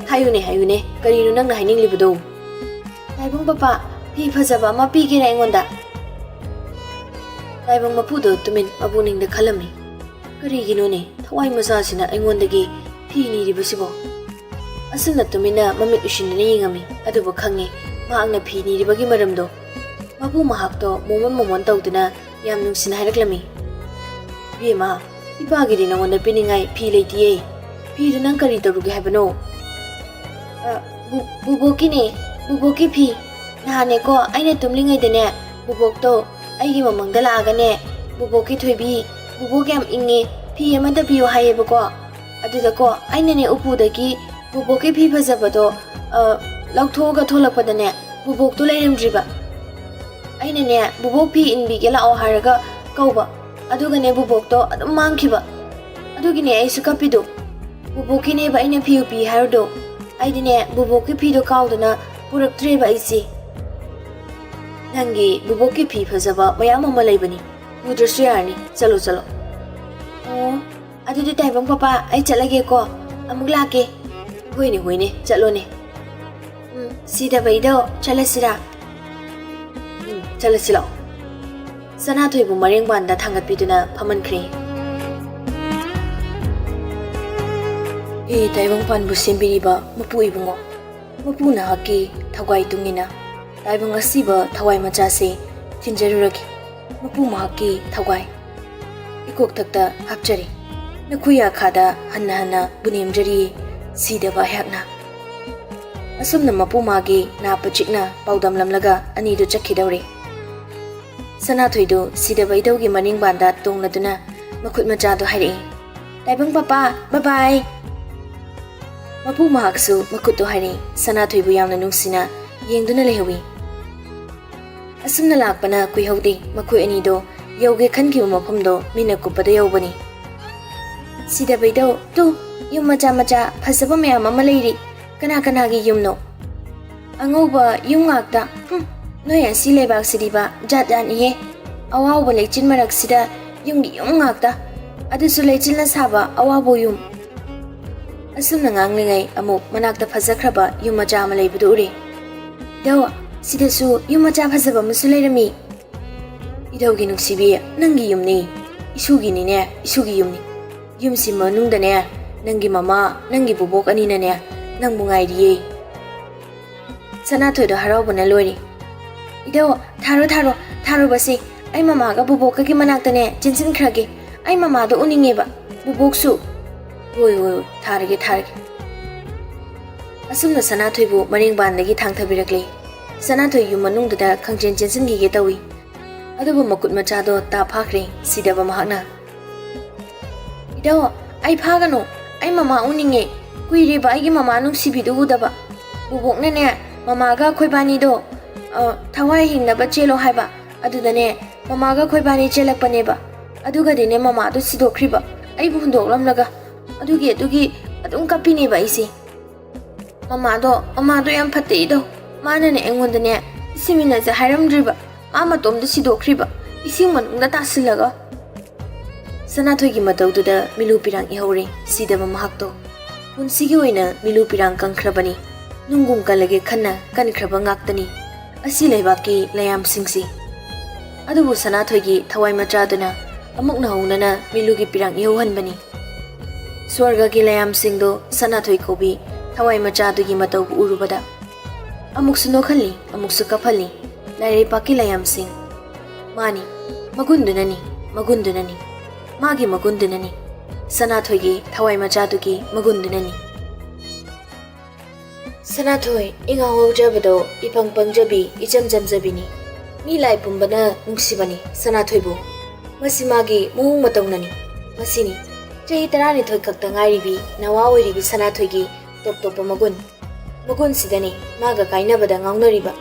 "ꯍꯥꯏꯌꯨꯅꯦ, ꯍꯥꯏꯌꯨꯅꯦ, ꯀꯔꯤꯅꯣ ꯅꯪꯅ ꯍꯥꯏꯅꯤꯡꯂꯤꯕꯗꯣ?" "ꯇꯥꯏꯕꯪ ꯄꯄꯥ, ꯐꯤ ꯐꯖꯕ ꯑꯃ ꯄꯤꯒꯦꯔꯥ ꯑꯩꯉꯣꯟꯗ?" ꯇꯥꯏꯕꯪ ꯃꯄꯨꯗꯣ ꯇꯨꯃꯤꯟ ꯃꯄꯨꯛꯅꯤꯡꯗ ꯈꯜꯂꯝꯃꯤ꯫ "ꯀꯔꯤꯒꯤꯅꯣꯅꯦ ꯊꯋꯥꯏ ꯃꯆꯥꯁꯤꯅ ꯑꯩꯉꯣꯟꯗꯒꯤ ꯐꯤ ꯅꯤꯔꯤꯕꯁꯤꯕꯣ?" ꯑꯁꯨꯝꯅ ꯇꯨꯃꯤꯟꯅ ꯃꯃꯤꯠ ꯎꯏꯁꯤꯟꯗꯨꯅ ꯌꯦꯡꯉꯝꯃꯤ꯫ ꯑꯗꯨꯕꯨ ꯈꯪꯉꯤ ꯃꯍꯥꯛꯅ ꯐꯤ ꯅꯤꯔꯤꯕꯒꯤ ꯃꯔꯝꯗꯣ꯫ ꯃꯄꯨ ꯃꯍꯥꯛꯇꯣ ꯃꯣꯃꯣꯟ ꯃꯣꯃꯣꯟ ꯇꯧꯗꯨꯅ ꯌꯥꯝ ꯅꯨꯡꯁꯤꯅ ꯍꯥꯏꯔꯛꯂꯝꯃꯤ꯫ "ꯏꯕꯦꯝꯃ, ꯏꯄꯥꯒꯤꯗꯤ ꯅꯉꯣꯟꯗ ꯄꯤꯅꯤꯡꯉꯥꯏ ꯐꯤ ꯂꯩꯇꯤꯌꯦ꯫ ꯐꯤꯗꯨ ꯅꯪ ꯀꯔꯤ ꯇꯧꯔꯨꯒꯦ ꯍꯥꯏꯕꯅꯣ?" "ꯑ, ꯕꯨ-, ꯕꯨꯕꯣꯛꯀꯤꯅꯦ, ꯕꯨꯕꯣꯛꯀꯤ ꯐꯤ꯫ ꯅꯍꯥꯟꯅꯦꯀꯣ, ꯑꯩꯅ ꯇꯨꯝꯂꯤꯉꯩꯗꯅꯦ, ꯕꯨꯕꯣꯛꯇꯣ ꯑꯩꯒꯤ ꯃꯃꯥꯡꯗ ꯂꯥꯛꯑꯒꯅꯦ, 'ꯕꯨꯕꯣꯛꯀꯤ ꯊꯣꯏꯕꯤ, ꯕꯨꯕꯣꯛ ꯌꯥꯝ ꯏꯪꯉꯦ, ꯐꯤ ꯑꯃꯇ ꯄꯤꯌꯨ' ꯍꯥꯏꯌꯦꯕꯀꯣ꯫ ꯑꯗꯨꯗꯀꯣ, ꯑꯩꯅꯅꯦ ꯎꯄꯨꯗꯒꯤ ꯕꯨꯕꯣꯛꯀꯤ ꯐꯤ ꯐꯖꯕꯗꯣ, ꯑ, ꯂꯧꯊꯣꯛꯑꯒ ꯊꯣꯛꯂꯛꯄꯗꯅꯦ, ꯕꯨꯕꯣꯛꯇꯣ ꯂꯩꯔꯝꯗ꯭ꯔꯤꯕ꯫ ꯑꯩꯅꯅꯦ, 'ꯕꯨꯕꯣꯛ ꯐꯤ ꯏꯟꯕꯤꯒꯦ ꯂꯥꯛꯑꯣ' ꯍꯥꯏꯔꯒ ꯀꯧꯕ, ꯑꯗꯨꯒꯅꯦ, ꯕꯨꯕꯣꯛꯇꯣ ꯑꯗꯨꯝ ꯃꯥꯡꯈꯤꯕ꯫ ꯑꯗꯨꯒꯤꯅꯦ ꯑꯩꯁꯨ ꯀꯞꯄꯤꯗꯣ꯫ ꯕꯨꯕꯣꯛꯀꯤꯅꯦꯕ ꯑꯩꯅ ꯐꯤ ꯎꯄꯤ ꯍꯥꯏꯔꯨꯗꯣ꯫ ꯑꯩꯗꯤꯅꯦ, ꯕꯨꯕꯣꯛꯀꯤ ꯐꯤꯗꯣ ꯀꯥꯎꯗꯅ ꯄꯨꯔꯛꯇ꯭ꯔꯦꯕ ꯑꯩꯁꯦ꯫ "ꯅꯪꯒꯤ ꯕꯨꯕꯣꯛꯀꯤ ꯐꯤ ꯐꯖꯕ ꯃꯌꯥꯝ ꯑꯃ ꯂꯩꯕꯅꯤ, ꯄꯨꯗ꯭ꯔꯁꯨ ꯌꯥꯔꯅꯤ, ꯆꯠꯂꯣ, ꯆꯠꯂꯣ꯫" "ꯑꯣ, ꯑꯗꯨꯗꯤ ꯇꯥꯏꯕꯪ ꯄꯄꯥ, ꯑꯩ ꯆꯠꯂꯒꯦꯀꯣ, ꯑꯃꯨꯛ ꯂꯥꯛꯀꯦ꯫" "ꯍꯣꯏꯅꯦ, ꯍꯣꯏꯅꯦ, ꯆꯠꯂꯣꯅꯦ꯫" "ꯎꯝ, ꯁꯤꯗꯕꯩꯗꯣ, ꯆꯠꯂꯁꯤꯔꯥ?" "ꯎꯝ, ꯆꯠꯂꯁꯤ ꯂꯥꯛꯑꯣ꯫" ꯁꯅꯥꯊꯣꯏꯕꯨ ꯃꯔꯦꯡꯕꯥꯟꯗ ꯊꯥꯡꯒꯠꯄꯤꯗꯨꯅ ꯐꯝꯍꯟꯈ꯭ꯔꯦ꯫ ꯍꯦ ꯇꯥꯏꯕꯪꯄꯥꯟꯕꯨ ꯁꯦꯝꯕꯤꯔꯤꯕ ꯃꯄꯨ ꯏꯕꯨꯡꯉꯣ, ꯃꯄꯨ ꯅꯍꯥꯛꯀꯤ ꯊꯧꯒꯥꯏ ꯇꯨꯡꯏꯟꯅ ꯇꯥꯏꯕꯪ ꯑꯁꯤꯕ ꯊꯋꯥꯏ ꯃꯆꯥꯁꯦ ꯊꯤꯟꯖꯔꯨꯔꯒꯦ꯫ ꯃꯄꯨ ꯃꯍꯥꯛꯀꯤ ꯊꯧꯒꯥꯏ ꯏꯀꯣꯛꯊꯛꯇ ꯍꯥꯞꯆꯔꯤ꯫ ꯅꯈꯨ ꯌꯥꯈꯥꯗ ꯍꯟꯅ ꯍꯟꯅ ꯄꯨꯅꯦꯝꯖꯔꯤ ꯁꯤꯗꯕ ꯑꯩꯍꯥꯛꯅ꯫ ꯑꯁꯨꯝꯅ ꯃꯄꯨ ꯃꯥꯒꯤ ꯅꯥ ꯄꯆꯤꯛꯅ ꯄꯥꯎꯗꯝꯂꯝꯂꯒ ꯑꯅꯤꯗꯨ ꯆꯠꯈꯤꯗꯧꯔꯦ꯫ ꯁꯅꯥꯊꯣꯏꯗꯨ ꯁꯤꯗꯕ ꯏꯙꯧꯒꯤ ꯃꯅꯤꯡꯕꯥꯟꯗ ꯇꯣꯡꯂꯗꯨꯅ ꯃꯈꯨꯠ ꯃꯆꯥꯗꯨ ꯍꯥꯏꯔꯛꯏ, "ꯇꯥꯏꯕꯪ ꯄꯄꯥ, bye bye!" ꯃꯄꯨ ꯃꯍꯥꯛꯁꯨ ꯃꯈꯨꯠꯇꯨ ꯍꯥꯏꯔꯛꯏ꯫ ꯁꯅꯥꯊꯣꯏꯕꯨ ꯌꯥꯝꯅ ꯅꯨꯡꯁꯤꯅ ꯌꯦꯡꯗꯨꯅ ꯂꯩꯍꯧꯏ꯫ ꯑꯁꯨꯝꯅ ꯂꯥꯛꯄꯅ ꯀꯨꯏꯍꯧꯗꯦ, ꯃꯈꯣꯏ ꯑꯅꯤꯗꯣ ꯌꯧꯒꯦ ꯈꯟꯈꯤꯕ ꯃꯐꯝꯗꯣ ꯃꯤꯠꯅ ꯀꯨꯞꯄꯗ ꯌꯧꯕꯅꯤ꯫ "ꯁꯤꯗꯕ ꯏꯙꯧ, ꯇꯨ, ꯌꯨꯝ ꯃꯆꯥ ꯃꯆꯥ ꯐꯖꯕ ꯃꯌꯥꯝ ꯑꯃ ꯂꯩꯔꯤ꯫ ꯀꯅꯥ ꯀꯅꯥꯒꯤ ꯌꯨꯝꯅꯣ?" "ꯑꯉꯧꯕ ꯌꯨꯝ ꯉꯥꯛꯇ꯫ ꯍꯨꯝ, ꯅꯣꯏ ꯑꯁꯤ ꯂꯩꯕꯥꯛꯁꯤꯗꯤꯕ ꯖꯥꯠ ꯖꯥꯠꯅꯤꯍꯦ꯫ ꯑꯋꯥꯎꯕ ꯂꯩꯆꯤꯟ ꯃꯔꯛꯁꯤꯗ ꯌꯨꯝꯒꯤ ꯌꯨꯝ ꯉꯥꯛꯇ꯫ ꯑꯗꯨꯁꯨ ꯂꯩꯆꯤꯜꯅ ꯁꯥꯕ ꯑꯋꯥꯎꯕ ꯌꯨꯝ꯫" ꯑꯁꯨꯝꯅ ꯉꯥꯡꯂꯤꯉꯩ ꯑꯃꯨꯛ ꯃꯅꯥꯛꯇ ꯐꯖꯈ꯭ꯔꯕ ꯌꯨꯝ ꯃꯆꯥ ꯑꯃ ꯂꯩꯕꯗꯨ ꯎꯔꯦ꯫ "ꯏꯙꯧ, ꯁꯤꯗꯁꯨ ꯌꯨꯝ ꯃꯆꯥ ꯐꯖꯕ ꯑꯃꯁꯨ ꯂꯩꯔꯝꯃꯤ꯫" "ꯏꯙꯧꯒꯤ ꯅꯨꯡꯁꯤꯕꯤ, ꯅꯪꯒꯤ ꯌꯨꯝꯅꯤ, ꯏꯁꯨꯒꯤꯅꯤꯅꯦ, ꯏꯁꯨꯒꯤ ꯌꯨꯝꯅꯤ꯫ ꯌꯨꯝꯁꯤ ꯃꯅꯨꯡꯗꯅꯦ, ꯅꯪꯒꯤ ꯃꯃꯥ, ꯅꯪꯒꯤ ꯕꯣꯕꯣꯛ ꯑꯅꯤꯅꯅꯦ ꯅꯪꯕꯨ ꯉꯥꯏꯔꯤꯌꯦ꯫" ꯁꯅꯥꯊꯣꯏꯗꯣ ꯍꯔꯥꯎꯕꯅ ꯂꯣꯏꯔꯦ꯫ "ꯏꯙꯧ, ꯊꯥꯔꯣ, ꯊꯥꯔꯣ, ꯊꯥꯔꯣꯕꯁꯦ꯫ ꯑꯩ ꯃꯃꯥꯒ ꯕꯣꯕꯣꯛꯀꯒꯤ ꯃꯅꯥꯛꯇꯅꯦ ꯆꯦꯟꯁꯤꯟꯈ꯭ꯔꯒꯦ꯫ ꯑꯩ ꯃꯃꯥꯗꯣ ꯎꯅꯤꯡꯉꯦꯕ, ꯕꯣꯕꯣꯛꯁꯨ꯫" "ꯍꯣꯏ, ꯍꯣꯏ, ꯍꯣꯏ, ꯊꯥꯔꯒꯦ, ꯊꯥꯔꯒꯦ꯫" ꯑꯁꯨꯝꯅ ꯁꯅꯥꯊꯣꯏꯕꯨ ꯃꯔꯦꯡꯕꯥꯟꯗꯒꯤ ꯊꯥꯡꯊꯕꯤꯔꯛꯂꯦ꯫ ꯁꯅꯥꯊꯣꯏ ꯌꯨꯝ ꯃꯅꯨꯡꯗꯨꯗ ꯈꯪꯆꯦꯟ ꯆꯦꯟꯁꯤꯟꯈꯤꯒꯦ ꯇꯧꯏ꯫ ꯑꯗꯨꯕꯨ ꯃꯈꯨꯠ ꯃꯆꯥꯗꯣ ꯇꯥ ꯐꯥꯈ꯭ꯔꯦ ꯁꯤꯗꯕ ꯃꯍꯥꯛꯅ꯫ "ꯏꯙꯧ, ꯑꯩ ꯐꯥꯒꯅꯨ꯫ ꯑꯩ ꯃꯃꯥ ꯎꯅꯤꯡꯉꯦ꯫ ꯀꯨꯏꯔꯦꯕ ꯑꯩꯒꯤ ꯃꯃꯥ ꯅꯨꯡꯁꯤꯕꯤꯗꯨ ꯎꯗꯕ꯫ ꯕꯣꯕꯣꯛꯅꯅꯦ, ꯃꯃꯥꯒ ꯑꯩꯈꯣꯏꯕꯥꯅꯤꯗꯣ, ꯑ, ꯊꯋꯥꯏ ꯍꯤꯡꯅꯕ ꯆꯦꯜꯂꯣ ꯍꯥꯏꯕ꯫ ꯑꯗꯨꯗꯅꯦ, ꯃꯃꯥꯒ ꯑꯩꯈꯣꯏꯕꯥꯅꯤ ꯆꯦꯜꯂꯛꯄꯅꯦꯕ꯫ ꯑꯗꯨꯒꯗꯤꯅꯦ, ꯃꯃꯥꯗꯣ ꯁꯤꯗꯣꯛꯈ꯭ꯔꯤꯕ, ꯑꯩꯕꯨ ꯍꯨꯟꯗꯣꯛꯂꯝꯂꯒ꯫ ꯑꯗꯨꯒꯤ, ꯑꯗꯨꯒꯤ ꯑꯗꯨꯝ ꯀꯞꯄꯤꯅꯦꯕ ꯑꯩꯁꯦ꯫ ꯃꯃꯥꯗꯣ, ꯃꯃꯥꯗꯣ ꯌꯥꯝ ꯐꯠꯇꯦ ꯏꯙꯧ꯫ ꯃꯥꯅꯅꯦ ꯑꯩꯉꯣꯟꯗꯅꯦ ꯁꯤꯃꯤꯟꯅꯁꯦ ꯍꯥꯏꯔꯝꯗ꯭ꯔꯤꯕ꯫ ꯃꯥ ꯃꯇꯣꯝꯗ ꯁꯤꯗꯣꯛꯈ꯭ꯔꯤꯕ, ꯏꯁꯤꯡ ꯃꯅꯨꯡꯗ ꯇꯥꯁꯤꯜꯂꯒ꯫" ꯁꯅꯥꯊꯣꯏꯒꯤ ꯃꯇꯧꯗꯨꯗ ꯃꯤꯂꯨ ꯄꯤꯔꯥꯡ ꯏꯍꯧꯔꯦ ꯁꯤꯗꯕ ꯃꯍꯥꯛꯇꯣ꯫ ꯄꯨꯟꯁꯤꯒꯤ ꯑꯣꯏꯅ ꯃꯤꯂꯨ ꯄꯤꯔꯥꯡ ꯀꯪꯈ꯭ꯔꯕꯅꯤ꯫ ꯅꯨꯡꯒꯨꯝ ꯀꯜꯂꯒꯦ ꯈꯟꯅ ꯀꯟꯈ꯭ꯔꯕ ꯉꯥꯛꯇꯅꯤ ꯑꯁꯤ ꯂꯩꯕꯥꯛꯀꯤ ꯂꯩꯌꯥꯝꯁꯤꯡꯁꯤ꯫ ꯑꯗꯨꯕꯨ ꯁꯅꯥꯊꯣꯏꯒꯤ ꯊꯋꯥꯏ ꯃꯆꯥꯗꯨꯅ ꯑꯃꯨꯛ ꯅꯧꯍꯧꯅꯅ ꯃꯤꯂꯨꯒꯤ ꯄꯤꯔꯥꯡ ꯏꯍꯧꯍꯟꯕꯅꯤ꯫ ꯁ꯭ꯋꯔꯒꯒꯤ ꯂꯩꯌꯥꯝꯁꯤꯡꯗꯣ ꯁꯅꯥꯊꯣꯏ ꯀꯧꯕꯤ ꯊꯋꯥꯏ ꯃꯆꯥꯗꯨꯒꯤ ꯃꯇꯧꯕꯨ ꯎꯔꯨꯕꯗ ꯑꯃꯨꯛꯁꯨ ꯅꯣꯛꯍꯜꯂꯤ, ꯑꯃꯨꯛꯁꯨ ꯀꯞꯍꯜꯂꯤ꯫ ꯂꯥꯏꯔꯩꯄꯥꯛꯀꯤ ꯂꯩꯌꯥꯝꯁꯤꯡ꯫ ꯃꯥꯅꯤ, ꯃꯒꯨꯟꯗꯨꯅꯅꯤ, ꯃꯒꯨꯟꯗꯨꯅꯅꯤ꯫ ꯃꯥꯒꯤ ꯃꯒꯨꯟꯗꯨꯅꯅꯤ꯫ ꯁꯅꯥꯊꯣꯏꯒꯤ ꯊꯋꯥꯏ ꯃꯆꯥꯗꯨꯒꯤ ꯃꯒꯨꯟꯗꯨꯅꯅꯤ꯫ ꯁꯅꯥꯊꯣꯏ, ꯏꯉꯥꯎ ꯉꯥꯎꯖꯕꯗꯣ, ꯏꯄꯪ ꯄꯪꯖꯕꯤ, ꯏꯆꯝ ꯆꯝꯖꯕꯤꯅꯤ꯫ ꯃꯤ ꯂꯥꯏ ꯄꯨꯝꯕꯅ ꯅꯨꯡꯁꯤꯕꯅꯤ ꯁꯅꯥꯊꯣꯏꯕꯨ꯫ ꯃꯁꯤ ꯃꯥꯒꯤ ꯃꯑꯣꯡ ꯃꯇꯧꯅꯅꯤ꯫ ꯃꯁꯤꯅꯤ ꯆꯍꯤ ꯇꯔꯥꯅꯤꯊꯣꯏ ꯈꯛꯇ ꯉꯥꯏꯔꯤꯕꯤ ꯅꯋꯥ ꯑꯣꯏꯔꯤꯕꯤ ꯁꯅꯥꯊꯣꯏꯒꯤ ꯇꯣꯞ ꯇꯣꯞꯄ ꯃꯒꯨꯟ꯫ ꯃꯒꯨꯟꯁꯤꯗꯅꯤ ꯃꯥꯒ ꯀꯥꯏꯅꯕꯗ ꯉꯥꯎꯅꯔꯤꯕ,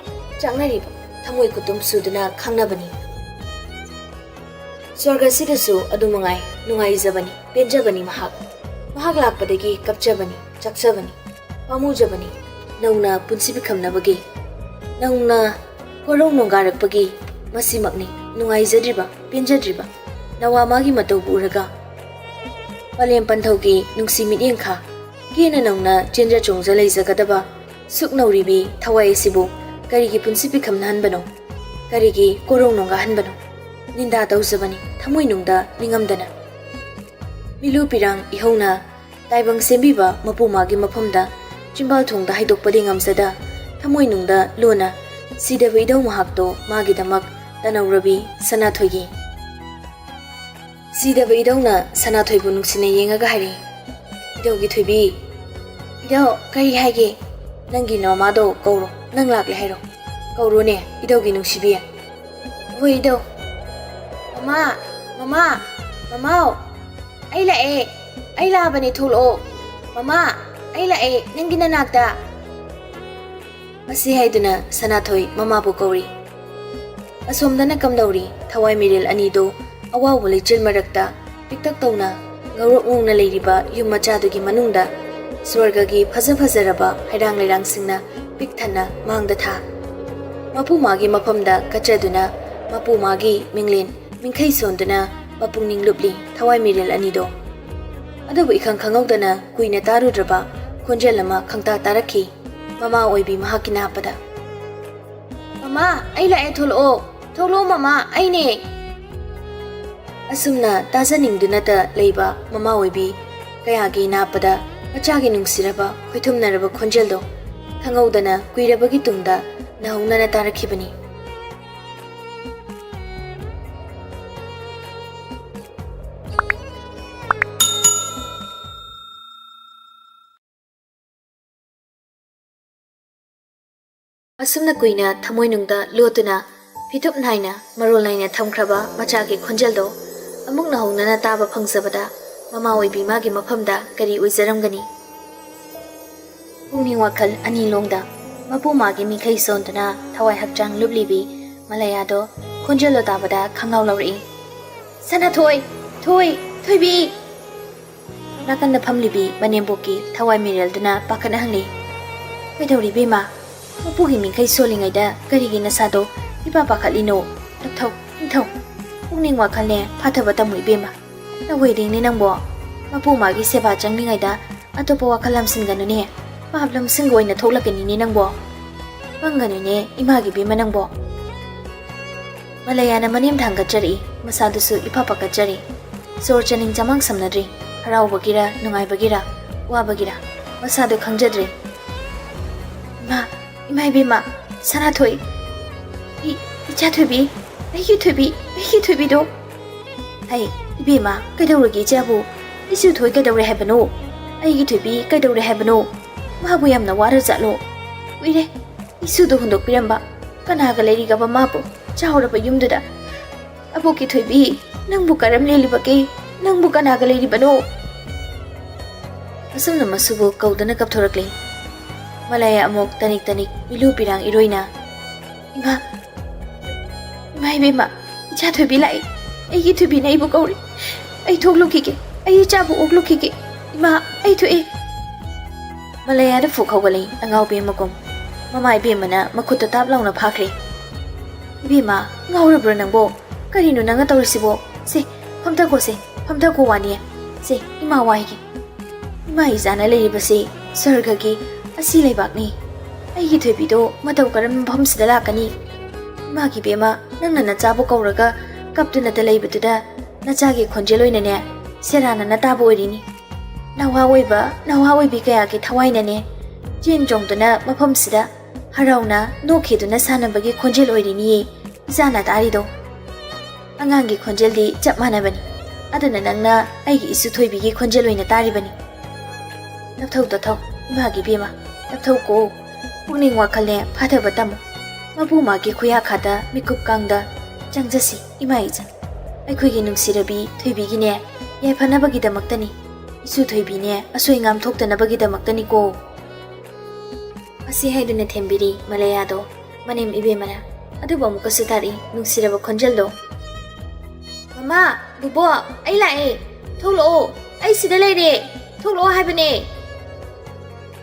ꯆꯥꯛꯅꯔꯤꯕ, ꯊꯃꯣꯏ ꯈꯨꯇꯨꯝ ꯁꯨꯗꯨꯅ ꯈꯪꯅꯕꯅꯤ꯫ ꯁ꯭ꯋꯔꯒꯁꯤꯗꯁꯨ ꯑꯗꯨ ꯃꯉꯥꯏ ꯅꯨꯡꯉꯥꯏꯖꯕꯅꯤ, ꯄꯦꯟꯖꯕꯅꯤ ꯃꯍꯥꯛ꯫ ꯃꯍꯥꯛ ꯂꯥꯛꯄꯗꯒꯤ ꯀꯞꯆꯕꯅꯤ, ꯆꯥꯛꯆꯕꯅꯤ, ꯄꯥꯝꯃꯨꯖꯕꯅꯤ꯫ ꯅꯧꯅ ꯄꯨꯟꯁꯤ ꯄꯤꯈꯝꯅꯕꯒꯤ, ꯅꯧꯅ ꯀꯣꯔꯧ ꯅꯣꯡꯒꯥꯔꯛꯄꯒꯤ, ꯃꯁꯤꯃꯛꯅꯤ ꯅꯨꯡꯉꯥꯏꯖꯗ꯭ꯔꯤꯕ, ꯄꯦꯟꯖꯗ꯭ꯔꯤꯕ꯫ ꯅꯋꯥ ꯃꯥꯒꯤ ꯃꯇꯧꯕꯨ ꯎꯔꯒ ꯄꯂꯦꯝ ꯄꯟꯊꯧꯒꯤ ꯅꯨꯡꯁꯤ ꯃꯤꯠꯌꯦꯡ ꯈꯥ ꯀꯦꯅ ꯅꯧꯅ ꯆꯦꯟꯖ ꯆꯣꯡꯖ ꯂꯩꯖꯒꯗꯕ ꯁꯨꯛ ꯅꯧꯔꯤꯕꯤ ꯊꯋꯥꯏ ꯑꯁꯤꯕꯨ ꯀꯔꯤꯒꯤ ꯄꯨꯟꯁꯤ ꯄꯤꯈꯝꯅꯍꯟꯕꯅꯣ? ꯀꯔꯤꯒꯤ ꯀꯣꯔꯧ ꯅꯣꯡꯒꯥꯍꯟꯕꯅꯣ? ꯅꯤꯟꯗꯥ ꯇꯧꯖꯕꯅꯤ ꯊꯃꯣꯏꯅꯨꯡꯗ ꯅꯤꯡꯉꯝꯗꯅ꯫ ꯃꯤꯂꯨ ꯄꯤꯔꯥꯡ ꯏꯍꯧꯅ ꯇꯥꯏꯕꯪ ꯁꯦꯝꯕꯤꯕ ꯃꯄꯨ ꯃꯥꯒꯤ ꯃꯐꯝꯗ ꯆꯤꯝꯕꯥꯜ ꯊꯣꯡꯗ ꯍꯥꯏꯗꯣꯛꯄꯗꯤ ꯉꯝꯖꯗ, ꯊꯃꯣꯏꯅꯨꯡꯗ ꯂꯨꯅ ꯁꯤꯗꯕ ꯏꯙꯧ ꯃꯍꯥꯛꯇꯣ ꯃꯥꯒꯤꯗꯃꯛ ꯇꯅꯧꯔꯕꯤ ꯁꯅꯥꯊꯣꯏꯒꯤ꯫ ꯁꯤꯗꯕ ꯏꯙꯧꯅ ꯁꯅꯥꯊꯣꯏꯕꯨ ꯅꯨꯡꯁꯤꯅ ꯌꯦꯡꯉꯒ ꯍꯥꯏꯔꯛꯏ, "ꯏꯙꯧꯒꯤ ꯊꯣꯏꯕꯤ, ꯏꯙꯧ, ꯀꯔꯤ ꯍꯥꯏꯒꯦ? ꯅꯪꯒꯤ ꯅꯃꯥꯗꯣ ꯀꯧꯔꯣ, ꯅꯪ ꯂꯥꯛꯂꯦ ꯍꯥꯏꯔꯣ꯫ ꯀꯧꯔꯣꯅꯦ, ꯏꯙꯧꯒꯤ ꯅꯨꯡꯁꯤꯕꯤ꯫ ꯍꯣꯏ, ꯏꯙꯧ꯫ ꯃꯃꯥ, ꯃꯃꯥ, ꯃꯃꯥꯎ, ꯑꯩ ꯂꯥꯛꯑꯦ, ꯑꯩ ꯂꯥꯛꯑꯕꯅꯦ, ꯊꯣꯛꯂꯛꯑꯣ꯫ ꯃꯃꯥ, ꯑꯩ ꯂꯥꯛꯑꯦ, ꯅꯪꯒꯤ ꯅꯅꯥꯛꯇ꯫" ꯑꯁꯤ ꯍꯥꯏꯗꯨꯅ ꯁꯅꯥꯊꯣꯏ ꯃꯃꯥꯕꯨ ꯀꯧꯔꯤ꯫ ꯑꯁꯣꯝꯗꯅ ꯀꯝꯗꯧꯔꯤ? ꯊꯋꯥꯏ ꯃꯤꯔꯦꯜ ꯑꯅꯤꯗꯨ ꯑꯋꯥꯎꯕ ꯂꯩꯆꯤꯜ ꯃꯔꯛꯇ ꯄꯤꯛꯇꯛ ꯇꯧꯅ ꯉꯧꯔꯣꯛ ꯉꯧꯅ ꯂꯩꯔꯤꯕ ꯌꯨꯝ ꯃꯆꯥꯗꯨꯒꯤ ꯃꯅꯨꯡꯗ ꯁ꯭ꯋꯔꯒꯒꯤ ꯐꯖ ꯐꯖꯔꯕ ꯍꯩꯔꯥꯡ ꯂꯩꯔꯥꯡꯁꯤꯡꯅ ꯄꯤꯛ ꯊꯟꯅ ꯃꯥꯡꯗ ꯊꯥ꯫ ꯃꯄꯨ ꯃꯥꯒꯤ ꯃꯐꯝꯗ ꯀꯠꯆꯗꯨꯅ ꯃꯄꯨ ꯃꯥꯒꯤ ꯃꯤꯡꯂꯦꯟ ꯃꯤꯡꯈꯩ ꯁꯣꯟꯗꯨꯅ ꯃꯄꯨꯛꯅꯤꯡ ꯂꯨꯞꯂꯤ ꯊꯋꯥꯏ ꯃꯤꯔꯦꯜ ꯑꯅꯤꯗꯣ꯫ ꯑꯗꯨꯕꯨ ꯏꯈꯪ ꯈꯪꯍꯧꯗꯅ ꯀꯨꯏꯅ ꯇꯥꯔꯨꯗ꯭ꯔꯕ ꯈꯣꯟꯖꯦꯜ ꯑꯃ ꯈꯪꯇꯥ ꯇꯥꯔꯛꯈꯤ꯫ ꯃꯃꯥ ꯑꯣꯏꯕꯤ ꯃꯍꯥꯛꯀꯤ ꯅꯥꯞꯄꯗ, "ꯃꯃꯥ, ꯑꯩ ꯂꯥꯛꯑꯦ, ꯊꯣꯛꯂꯛꯑꯣ, ꯊꯣꯛꯂꯛꯑꯣ ꯃꯃꯥ, ꯑꯩꯅꯦ꯫" ꯑꯁꯨꯝꯅ ꯇꯥꯖꯅꯤꯡꯗꯨꯅꯇ ꯂꯩꯕ ꯃꯃꯥ ꯑꯣꯏꯕꯤ ꯀꯌꯥꯒꯤ ꯅꯥꯞꯄꯗ ꯃꯆꯥꯒꯤ ꯅꯨꯡꯁꯤꯔꯕ ꯈꯣꯏꯊꯨꯝꯅꯔꯕ ꯈꯣꯟꯖꯦꯜꯗꯣ ꯈꯪꯍꯧꯗꯅ ꯀꯨꯏꯔꯕꯒꯤ ꯇꯨꯡꯗ ꯅꯧꯍꯧꯅꯅ ꯇꯥꯔꯛꯈꯤꯕꯅꯤ꯫ ꯑꯁꯨꯝꯅ ꯀꯨꯏꯅ ꯊꯃꯣꯏꯅꯨꯡꯗ ꯂꯣꯠꯇꯨꯅ ꯐꯤꯊꯨꯞ ꯅꯥꯏꯅ ꯃꯔꯣꯜ ꯅꯥꯏꯅ ꯊꯝꯈ꯭ꯔꯕ ꯃꯆꯥꯒꯤ ꯈꯣꯟꯖꯦꯜꯗꯣ ꯑꯃꯨꯛ ꯅꯧꯍꯧꯅꯅ ꯇꯥꯕ ꯐꯪꯖꯕꯗ ꯃꯃꯥ ꯑꯣꯏꯕꯤ ꯃꯥꯒꯤ ꯃꯐꯝꯗ ꯀꯔꯤ ꯑꯣꯏꯖꯔꯝꯒꯅꯤ? ꯄꯨꯛꯅꯤꯡ ꯋꯥꯈꯜ ꯑꯅꯤ ꯂꯣꯡꯗ ꯃꯄꯨ ꯃꯥꯒꯤ ꯃꯤꯡꯈꯩ ꯁꯣꯟꯗꯨꯅ ꯊꯋꯥꯏ ꯍꯛꯆꯥꯡ ꯂꯨꯞꯂꯤꯕꯤ ꯃꯂꯌꯥꯗꯣ ꯈꯣꯟꯖꯦꯜꯗꯣ ꯇꯥꯕꯗ ꯈꯪꯉꯥꯎ ꯂꯧꯔꯛꯏ꯫ "ꯁꯅꯥꯊꯣꯏ! ꯊꯣꯏ! ꯊꯣꯏꯕꯤ!" ꯅꯥꯀꯟꯗ ꯐꯝꯂꯤꯕꯤ ꯃꯅꯦꯝꯕꯣꯛꯀꯤ ꯊꯋꯥꯏ ꯃꯤꯔꯦꯜꯗꯨꯅ ꯄꯥꯈꯠꯅ ꯍꯪꯂꯤ, "ꯀꯩꯗꯧꯔꯤ ꯏꯕꯦꯝꯃ? ꯃꯄꯨꯒꯤ ꯃꯤꯡꯈꯩ ꯁꯣꯜꯂꯤꯉꯩꯗ ꯀꯔꯤꯒꯤ ꯅꯁꯥꯗꯣ ꯏꯄꯥ ꯄꯥꯈꯠꯂꯤꯅꯣ? ꯇꯞꯊꯧ, ꯏꯪꯊꯧ꯫ ꯄꯨꯛꯅꯤꯡ ꯋꯥꯈꯜꯅꯦ ꯐꯥꯊꯕ ꯇꯝꯃꯨ ꯏꯕꯦꯝꯃ꯫ ꯅꯧꯍꯩꯗꯦꯡꯅꯦ ꯅꯪꯕꯣ꯫ ꯃꯄꯨ ꯃꯥꯒꯤ ꯁꯦꯕꯥ ꯆꯪꯂꯤꯉꯩꯗ ꯑꯇꯣꯞꯄ ꯋꯥꯈꯜ ꯂꯝꯁꯤꯟꯒꯅꯨꯅꯦ꯫ ꯄꯥꯞ ꯂꯝꯁꯤꯡꯒ ꯑꯣꯏꯅ ꯊꯣꯛꯂꯛꯀꯅꯤꯅꯦ ꯅꯪꯕꯣ꯫ ꯄꯪꯒꯅꯨꯅꯦ ꯏꯃꯥꯒꯤ ꯏꯕꯦꯝꯃ ꯅꯪꯕꯣ꯫" ꯃꯂꯌꯥꯅ ꯃꯅꯦꯝ ꯊꯥꯡꯒꯠꯆꯔꯛꯏ꯫ ꯃꯁꯥꯗꯨꯁꯨ ꯏꯐ ꯄꯥꯈꯠꯆꯔꯤ꯫ ꯁꯣꯔ ꯆꯥꯅꯤꯡ ꯆꯃꯥꯡ ꯁꯝꯅꯗ꯭ꯔꯤ꯫ ꯍꯔꯥꯎꯕꯒꯤꯔ, ꯅꯨꯡꯉꯥꯏꯕꯒꯤꯔ, ꯋꯥꯕꯒꯤꯔ, ꯃꯁꯥꯗꯨ ꯈꯪꯖꯗ꯭ꯔꯦ꯫ "ꯏꯃꯥ, ꯏꯃꯥ ꯏꯕꯦꯝꯃ, ꯁꯅꯥꯊꯣꯏ, ꯏ-, ꯏꯆꯥ ꯊꯣꯏꯕꯤ, ꯑꯩꯒꯤ ꯊꯣꯏꯕꯤ, ꯑꯩꯒꯤ ꯊꯣꯏꯕꯤꯗꯣ!" "ꯍꯩ, ꯏꯕꯦꯝꯃ, ꯀꯩꯗꯧꯔꯒꯦ ꯏꯆꯥꯕꯨ? ꯏꯁꯨ ꯊꯣꯏ ꯀꯩꯗꯧꯔꯦ ꯍꯥꯏꯕꯅꯣ? ꯑꯩꯒꯤ ꯊꯣꯏꯕꯤ ꯀꯩꯗꯧꯔꯦ ꯍꯥꯏꯕꯅꯣ? ꯃꯥꯕꯨ ꯌꯥꯝꯅ ꯋꯥꯔꯖꯥꯠꯂꯣ? ꯀꯨꯏꯔꯦ ꯏꯁꯨꯗꯣ ꯍꯨꯟꯗꯣꯛꯄꯤꯔꯝꯕ꯫ ꯀꯅꯥꯒ ꯂꯩꯔꯤꯒꯕ ꯃꯥꯕꯨ? ꯆꯥꯎꯔꯕ ꯌꯨꯝꯗꯨꯗ꯫ ꯑꯕꯣꯛꯀꯤ ꯊꯣꯏꯕꯤ, ꯅꯪꯕꯨ ꯀꯔꯝ ꯂꯦꯜꯂꯤꯕꯒꯦ? ꯅꯪꯕꯨ ꯀꯅꯥꯒ ꯂꯩꯔꯤꯕꯅꯣ?" ꯑꯁꯨꯝꯅ ꯃꯁꯨꯕꯨ ꯀꯧꯗꯨꯅ ꯀꯞꯊꯣꯔꯛꯂꯤ꯫ ꯃꯂꯌꯥ ꯑꯃꯨꯛ ꯇꯅꯤꯛ ꯇꯅꯤꯛ ꯄꯤꯂꯨ ꯄꯤꯔꯥꯡ ꯏꯔꯣꯏꯅ, "ꯏꯃꯥ, ꯏꯃꯥ ꯏꯕꯦꯝꯃ, ꯏꯆꯥ ꯊꯣꯏꯕꯤ ꯂꯥꯛꯏ꯫ ꯑꯩꯒꯤ ꯊꯣꯏꯕꯤꯅ ꯑꯩꯕꯨ ꯀꯧꯔꯤ꯫ ꯑꯩ ꯊꯣꯛꯂꯨꯈꯤꯒꯦ꯫ ꯑꯩ ꯏꯆꯥꯕꯨ ꯑꯣꯛꯂꯨꯈꯤꯒꯦ꯫ ꯏꯃꯥ, ꯑꯩ ꯊꯣꯛꯑꯦ꯫" ꯃꯂꯌꯥꯗ ꯐꯨꯛ ꯍꯧꯒꯠꯂꯛꯏ ꯑꯉꯥꯎꯕꯤ ꯑꯃꯒꯨꯝ꯫ ꯃꯃꯥ ꯏꯕꯦꯝꯃꯅ ꯃꯈꯨꯠꯇ ꯇꯥꯞ ꯂꯥꯎꯅ ꯐꯥꯈ꯭ꯔꯦ꯫ "ꯏꯕꯦꯝꯃ, ꯉꯥꯎꯔꯕ꯭ꯔꯣ ꯅꯪꯕꯣ? ꯀꯔꯤꯅꯣ ꯅꯪꯅ ꯇꯧꯔꯤꯁꯤꯕꯣ? ꯁꯦ, ꯐꯝꯊꯈꯣꯁꯦ, ꯐꯝꯊꯈꯣ ꯋꯥꯅꯤ꯫ ꯁꯦ, ꯏꯃꯥ ꯋꯥꯏꯒꯦ꯫ ꯏꯃꯥ ꯏꯆꯥꯅ ꯂꯩꯔꯤꯕꯁꯤ ꯁ꯭ꯋꯔꯒꯒꯤ ꯑꯁꯤ ꯂꯩꯕꯥꯛꯅꯤ꯫ ꯑꯩꯒꯤ ꯊꯣꯏꯕꯤꯗꯣ ꯃꯇꯧ ꯀꯔꯝꯕ ꯃꯐꯝꯁꯤꯗ ꯂꯥꯛꯀꯅꯤ? ꯏꯃꯥꯒꯤ ꯕꯦꯝꯃ, ꯅꯪꯅ ꯅꯆꯥꯕꯨ ꯀꯧꯔꯒ ꯀꯞꯇꯨꯅꯇ ꯂꯩꯕꯗꯨꯗ ꯅꯆꯥꯒꯤ ꯈꯣꯟꯖꯦꯜ ꯑꯣꯏꯅꯅꯦ ꯁꯦꯔꯥꯟꯅꯅ ꯇꯥꯕ ꯑꯣꯏꯔꯤꯅꯤ꯫ ꯅꯋꯥ ꯑꯣꯏꯕ, ꯅꯋꯥ ꯑꯣꯏꯕꯤ ꯀꯌꯥꯒꯤ ꯊꯋꯥꯏꯅꯅꯦ ꯆꯦꯟ ꯆꯣꯡꯗꯨꯅ ꯃꯐꯝꯁꯤꯗ ꯍꯔꯥꯎꯅ ꯅꯣꯛꯈꯤꯗꯨꯅ ꯁꯥꯟꯅꯕꯒꯤ ꯈꯣꯟꯖꯦꯜ ꯑꯣꯏꯔꯤꯅꯤꯌꯦ ꯏꯆꯥꯅ ꯇꯥꯔꯤꯗꯣ꯫ ꯑꯉꯥꯡꯒꯤ ꯈꯣꯟꯖꯦꯜꯗꯤ ꯆꯞ ꯃꯥꯟꯅꯕꯅꯤ꯫ ꯑꯗꯨꯅ ꯅꯪꯅ ꯑꯩꯒꯤ ꯏꯁꯨ ꯊꯣꯏꯕꯤꯒꯤ ꯈꯣꯟꯖꯦꯜ ꯑꯣꯏꯅ ꯇꯥꯔꯤꯕꯅꯤ꯫ ꯇꯞꯊꯧ, ꯇꯞꯊꯧ, ꯏꯃꯥꯒꯤ ꯕꯦꯝꯃ, ꯇꯞꯊꯧꯀꯣ꯫ ꯄꯨꯛꯅꯤꯡ ꯋꯥꯈꯜꯅꯦ ꯐꯥꯊꯕ ꯇꯝꯃꯨ꯫ ꯃꯄꯨ ꯃꯥꯒꯤ ꯈꯨꯌꯥꯈꯥꯗ ꯃꯤꯀꯨꯞ ꯀꯥꯡꯗ ꯆꯪꯖꯁꯤ, ꯏꯃꯥ ꯏꯆꯟ꯫ ꯑꯩꯈꯣꯏꯒꯤ ꯅꯨꯡꯁꯤꯔꯕꯤ ꯊꯣꯏꯕꯤꯒꯤꯅꯦ ꯌꯥꯏꯐꯅꯕꯒꯤꯗꯃꯛꯇꯅꯤ꯫ ꯏꯁꯨ ꯊꯣꯏꯕꯤꯅꯦ ꯑꯁꯣꯏ ꯉꯥꯝ ꯊꯣꯛꯇꯅꯕꯒꯤꯗꯃꯛꯇꯅꯤꯀꯣ꯫ ꯑꯁꯤ ꯍꯥꯏꯗꯨꯅ ꯊꯦꯝꯕꯤꯔꯤ ꯃꯂꯌꯥꯗꯣ ꯃꯅꯦꯝ ꯏꯕꯦꯝꯃꯅ꯫ ꯑꯗꯨꯕꯨ ꯑꯃꯨꯛꯀꯁꯨ ꯇꯥꯔꯛꯏ ꯅꯨꯡꯁꯤꯔꯕ ꯈꯣꯟꯖꯦꯜꯗꯣ꯫ "ꯃꯃꯥ, ꯕꯨꯕꯣꯛ, ꯑꯩ ꯂꯥꯛꯑꯦ꯫ ꯊꯣꯛꯂꯛꯑꯣ, ꯑꯩ ꯁꯤꯗ ꯂꯩꯔꯦ꯫ ꯊꯣꯛꯂꯛꯑꯣ ꯍꯥꯏꯕꯅꯦ꯫"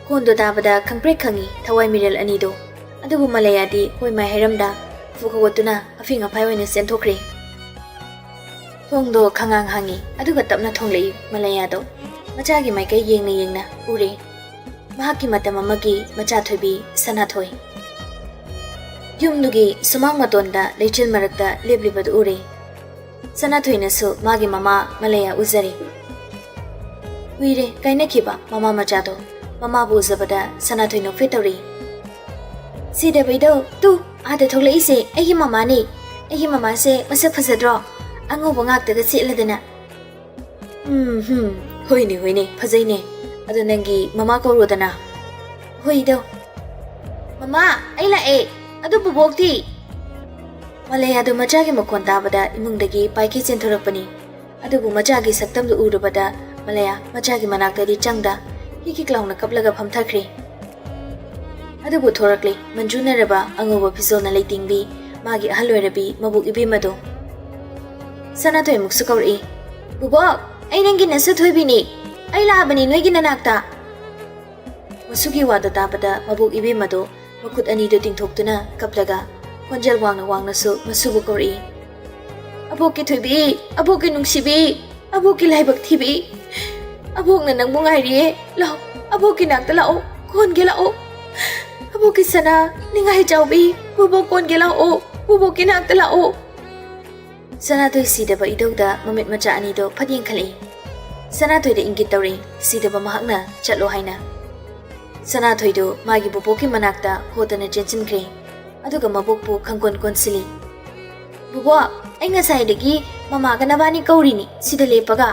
ꯈꯣꯟꯗꯣ ꯇꯥꯕꯗ ꯈꯪꯄ꯭ꯔꯦꯛ ꯈꯪꯉꯤ ꯊꯋꯥꯏ ꯃꯤꯔꯦꯜ ꯑꯅꯤꯗꯣ꯫ ꯑꯗꯨꯕꯨ ꯃꯂꯌꯥꯗꯤ ꯍꯣꯏ ꯃꯥꯏ ꯍꯥꯏꯔꯝꯗ ꯐꯨꯛ ꯍꯧꯒꯠꯇꯨꯅ ꯑꯐꯤꯡ ꯑꯐꯥꯏ ꯑꯣꯏꯅ ꯆꯦꯟꯊꯣꯛꯈ꯭ꯔꯦ꯫ ꯊꯣꯡꯗꯣ ꯈꯪꯉꯥꯡ ꯍꯥꯡꯉꯤ, ꯑꯗꯨꯒ ꯇꯞꯅ ꯊꯣꯡꯂꯛꯏ ꯃꯂꯌꯥꯗꯣ꯫ ꯃꯆꯥꯒꯤ ꯃꯥꯏꯀꯩ ꯌꯦꯡꯅ ꯌꯦꯡꯅ ꯎꯔꯦ꯫ ꯃꯍꯥꯛꯀꯤ ꯃꯇꯝ ꯑꯃꯒꯤ ꯃꯆꯥ ꯊꯣꯏꯕꯤ ꯁꯅꯥꯊꯣꯏ꯫ ꯌꯨꯝꯗꯨꯒꯤ ꯁꯨꯃꯥꯡ ꯃꯇꯣꯟꯗ ꯂꯩꯆꯤꯜ ꯃꯔꯛꯇ ꯂꯦꯞꯂꯤꯕꯗꯨ ꯎꯔꯦ꯫ ꯁꯅꯥꯊꯣꯏꯅꯁꯨ ꯃꯥꯒꯤ ꯃꯃꯥ ꯃꯂꯌꯥ ꯎꯖꯔꯦ꯫ ꯀꯨꯏꯔꯦ ꯀꯥꯏꯅꯈꯤꯕ ꯃꯃꯥ ꯃꯆꯥꯗꯣ꯫ ꯃꯃꯥꯕꯨ ꯎꯖꯕꯗ ꯁꯅꯥꯊꯣꯏ ꯅꯣꯛꯐꯦꯠ ꯇꯧꯔꯤ꯫ "ꯁꯤꯗꯕꯩꯗꯣ, ꯇꯨ, ꯑꯥꯗ ꯊꯣꯛꯂꯛꯏꯁꯦ ꯑꯩꯒꯤ ꯃꯃꯥꯅꯤ꯫ ꯑꯩꯒꯤ ꯃꯃꯥꯁꯦ ꯃꯁꯛ ꯐꯖꯗ꯭ꯔꯣ? ꯑꯉꯧꯕ ꯉꯥꯛꯇꯒ ꯁꯦꯠꯂꯗꯅ꯫" "ꯎꯝ, ꯍꯨꯝ, ꯍꯣꯏꯅꯦ, ꯍꯣꯏꯅꯦ, ꯐꯖꯩꯅꯦ꯫ ꯑꯗꯣ ꯅꯪꯒꯤ ꯃꯃꯥ ꯀꯧꯔꯣꯗꯅ꯫" "ꯍꯣꯏꯗꯣ꯫" "ꯃꯃꯥ, ꯑꯩ ꯂꯥꯛꯑꯦ꯫ ꯑꯗꯨ ꯕꯨꯕꯣꯛꯇꯤ?" ꯃꯂꯌꯥꯗꯨ ꯃꯆꯥꯒꯤ ꯃꯈꯣꯟ ꯇꯥꯕꯗ ꯏꯃꯨꯡꯗꯒꯤ ꯄꯥꯏꯈꯩ ꯆꯦꯟꯊꯣꯔꯛꯄꯅꯤ꯫ ꯑꯗꯨꯕꯨ ꯃꯆꯥꯒꯤ ꯁꯛꯇꯝꯗꯨ ꯎꯔꯨꯕꯗ ꯃꯂꯌꯥ ꯃꯆꯥꯒꯤ ꯃꯅꯥꯛꯇꯗꯤ ꯆꯪꯗ ꯍꯤꯛ ꯍꯤꯛ ꯂꯥꯎꯅ ꯀꯞꯂꯒ ꯐꯝꯊꯈ꯭ꯔꯦ꯫ ꯑꯗꯨꯕꯨ ꯊꯣꯔꯛꯂꯦ ꯃꯟꯖꯨꯅꯔꯕ ꯑꯉꯧꯕ ꯐꯤꯖꯣꯜꯅ ꯂꯩꯇꯦꯡꯕꯤ ꯃꯥꯒꯤ ꯑꯍꯜ ꯑꯣꯏꯔꯕꯤ ꯃꯕꯣꯛ ꯏꯕꯦꯝꯃꯗꯣ꯫ ꯁꯅꯥꯊꯣꯏ ꯑꯃꯨꯛꯁꯨ ꯀꯧꯔꯛꯏ, "ꯕꯨꯕꯣꯛ, ꯑꯩ ꯅꯪꯒꯤ ꯅꯁꯨ ꯊꯣꯏꯕꯤꯅꯤ꯫ ꯑꯩ ꯂꯥꯛꯑꯕꯅꯤ ꯅꯣꯏꯒꯤ ꯅꯅꯥꯛꯇ꯫" ꯃꯁꯨꯒꯤ ꯋꯥꯗꯣ ꯇꯥꯕꯗ ꯃꯕꯣꯛ ꯏꯕꯦꯝꯃꯗꯣ ꯃꯈꯨꯠ ꯑꯅꯤꯗꯨ ꯇꯤꯡꯊꯣꯛꯇꯨꯅ ꯀꯞꯂꯒ ꯈꯣꯟꯖꯦꯜ ꯋꯥꯡꯅ ꯋꯥꯡꯅꯁꯨ ꯃꯁꯨꯕꯨ ꯀꯧꯔꯛꯏ, "ꯑꯕꯣꯛꯀꯤ ꯊꯣꯏꯕꯤ, ꯑꯕꯣꯛꯀꯤ ꯅꯨꯡꯁꯤꯕꯤ, ꯑꯕꯣꯛꯀꯤ ꯂꯥꯏꯕꯛ ꯊꯤꯕꯤ, ꯑꯕꯣꯛꯅ ꯅꯪꯕꯨ ꯉꯥꯏꯔꯤꯌꯦ꯫ ꯂꯥꯛꯑꯣ, ꯑꯕꯣꯛꯀꯤ ꯅꯥꯛꯇ ꯂꯥꯛꯑꯣ, ꯀꯣꯟꯒꯦ ꯂꯥꯛꯑꯣ꯫ ꯑꯕꯣꯛꯀꯤ ꯁꯅꯥ, ꯅꯤꯡꯉꯥꯏ ꯆꯥꯎꯕꯤ, ꯕꯨꯕꯣꯛ ꯀꯣꯟꯒꯦ ꯂꯥꯛꯑꯣ, ꯕꯨꯕꯣꯛꯀꯤ ꯅꯥꯛꯇ ꯂꯥꯛꯑꯣ꯫" ꯁꯅꯥꯊꯣꯏ ꯁꯤꯗꯕ ꯏꯗꯧꯗ ꯃꯃꯤꯠ ꯃꯆꯥ ꯑꯅꯤꯗꯣ ꯐꯠ ꯌꯦꯡꯈꯠꯂꯛꯏ꯫ ꯁꯅꯥꯊꯣꯏꯗ ꯏꯪꯒꯤꯠ ꯇꯧꯔꯤ, ꯁꯤꯗꯕ ꯃꯍꯥꯛꯅ ꯆꯠꯂꯣ ꯍꯥꯏꯅ꯫ ꯁꯅꯥꯊꯣꯏꯗꯨ ꯃꯥꯒꯤ ꯕꯨꯕꯣꯛꯀꯤ ꯃꯅꯥꯛꯇ ꯍꯣꯗꯅ ꯆꯦꯟꯁꯤꯟꯈ꯭ꯔꯦ꯫ ꯑꯗꯨꯒ ꯃꯕꯣꯛꯄꯨ ꯈꯪꯀꯣꯟ ꯀꯣꯟꯁꯤꯜꯂꯤ꯫ "ꯕꯨꯕꯣꯛ, ꯑꯩ ꯉꯁꯥꯏꯗꯒꯤ ꯃꯃꯥꯒ ꯅꯕꯥꯅꯤ ꯀꯧꯔꯤꯅꯤ ꯁꯤꯗ ꯂꯦꯞꯄꯒ꯫"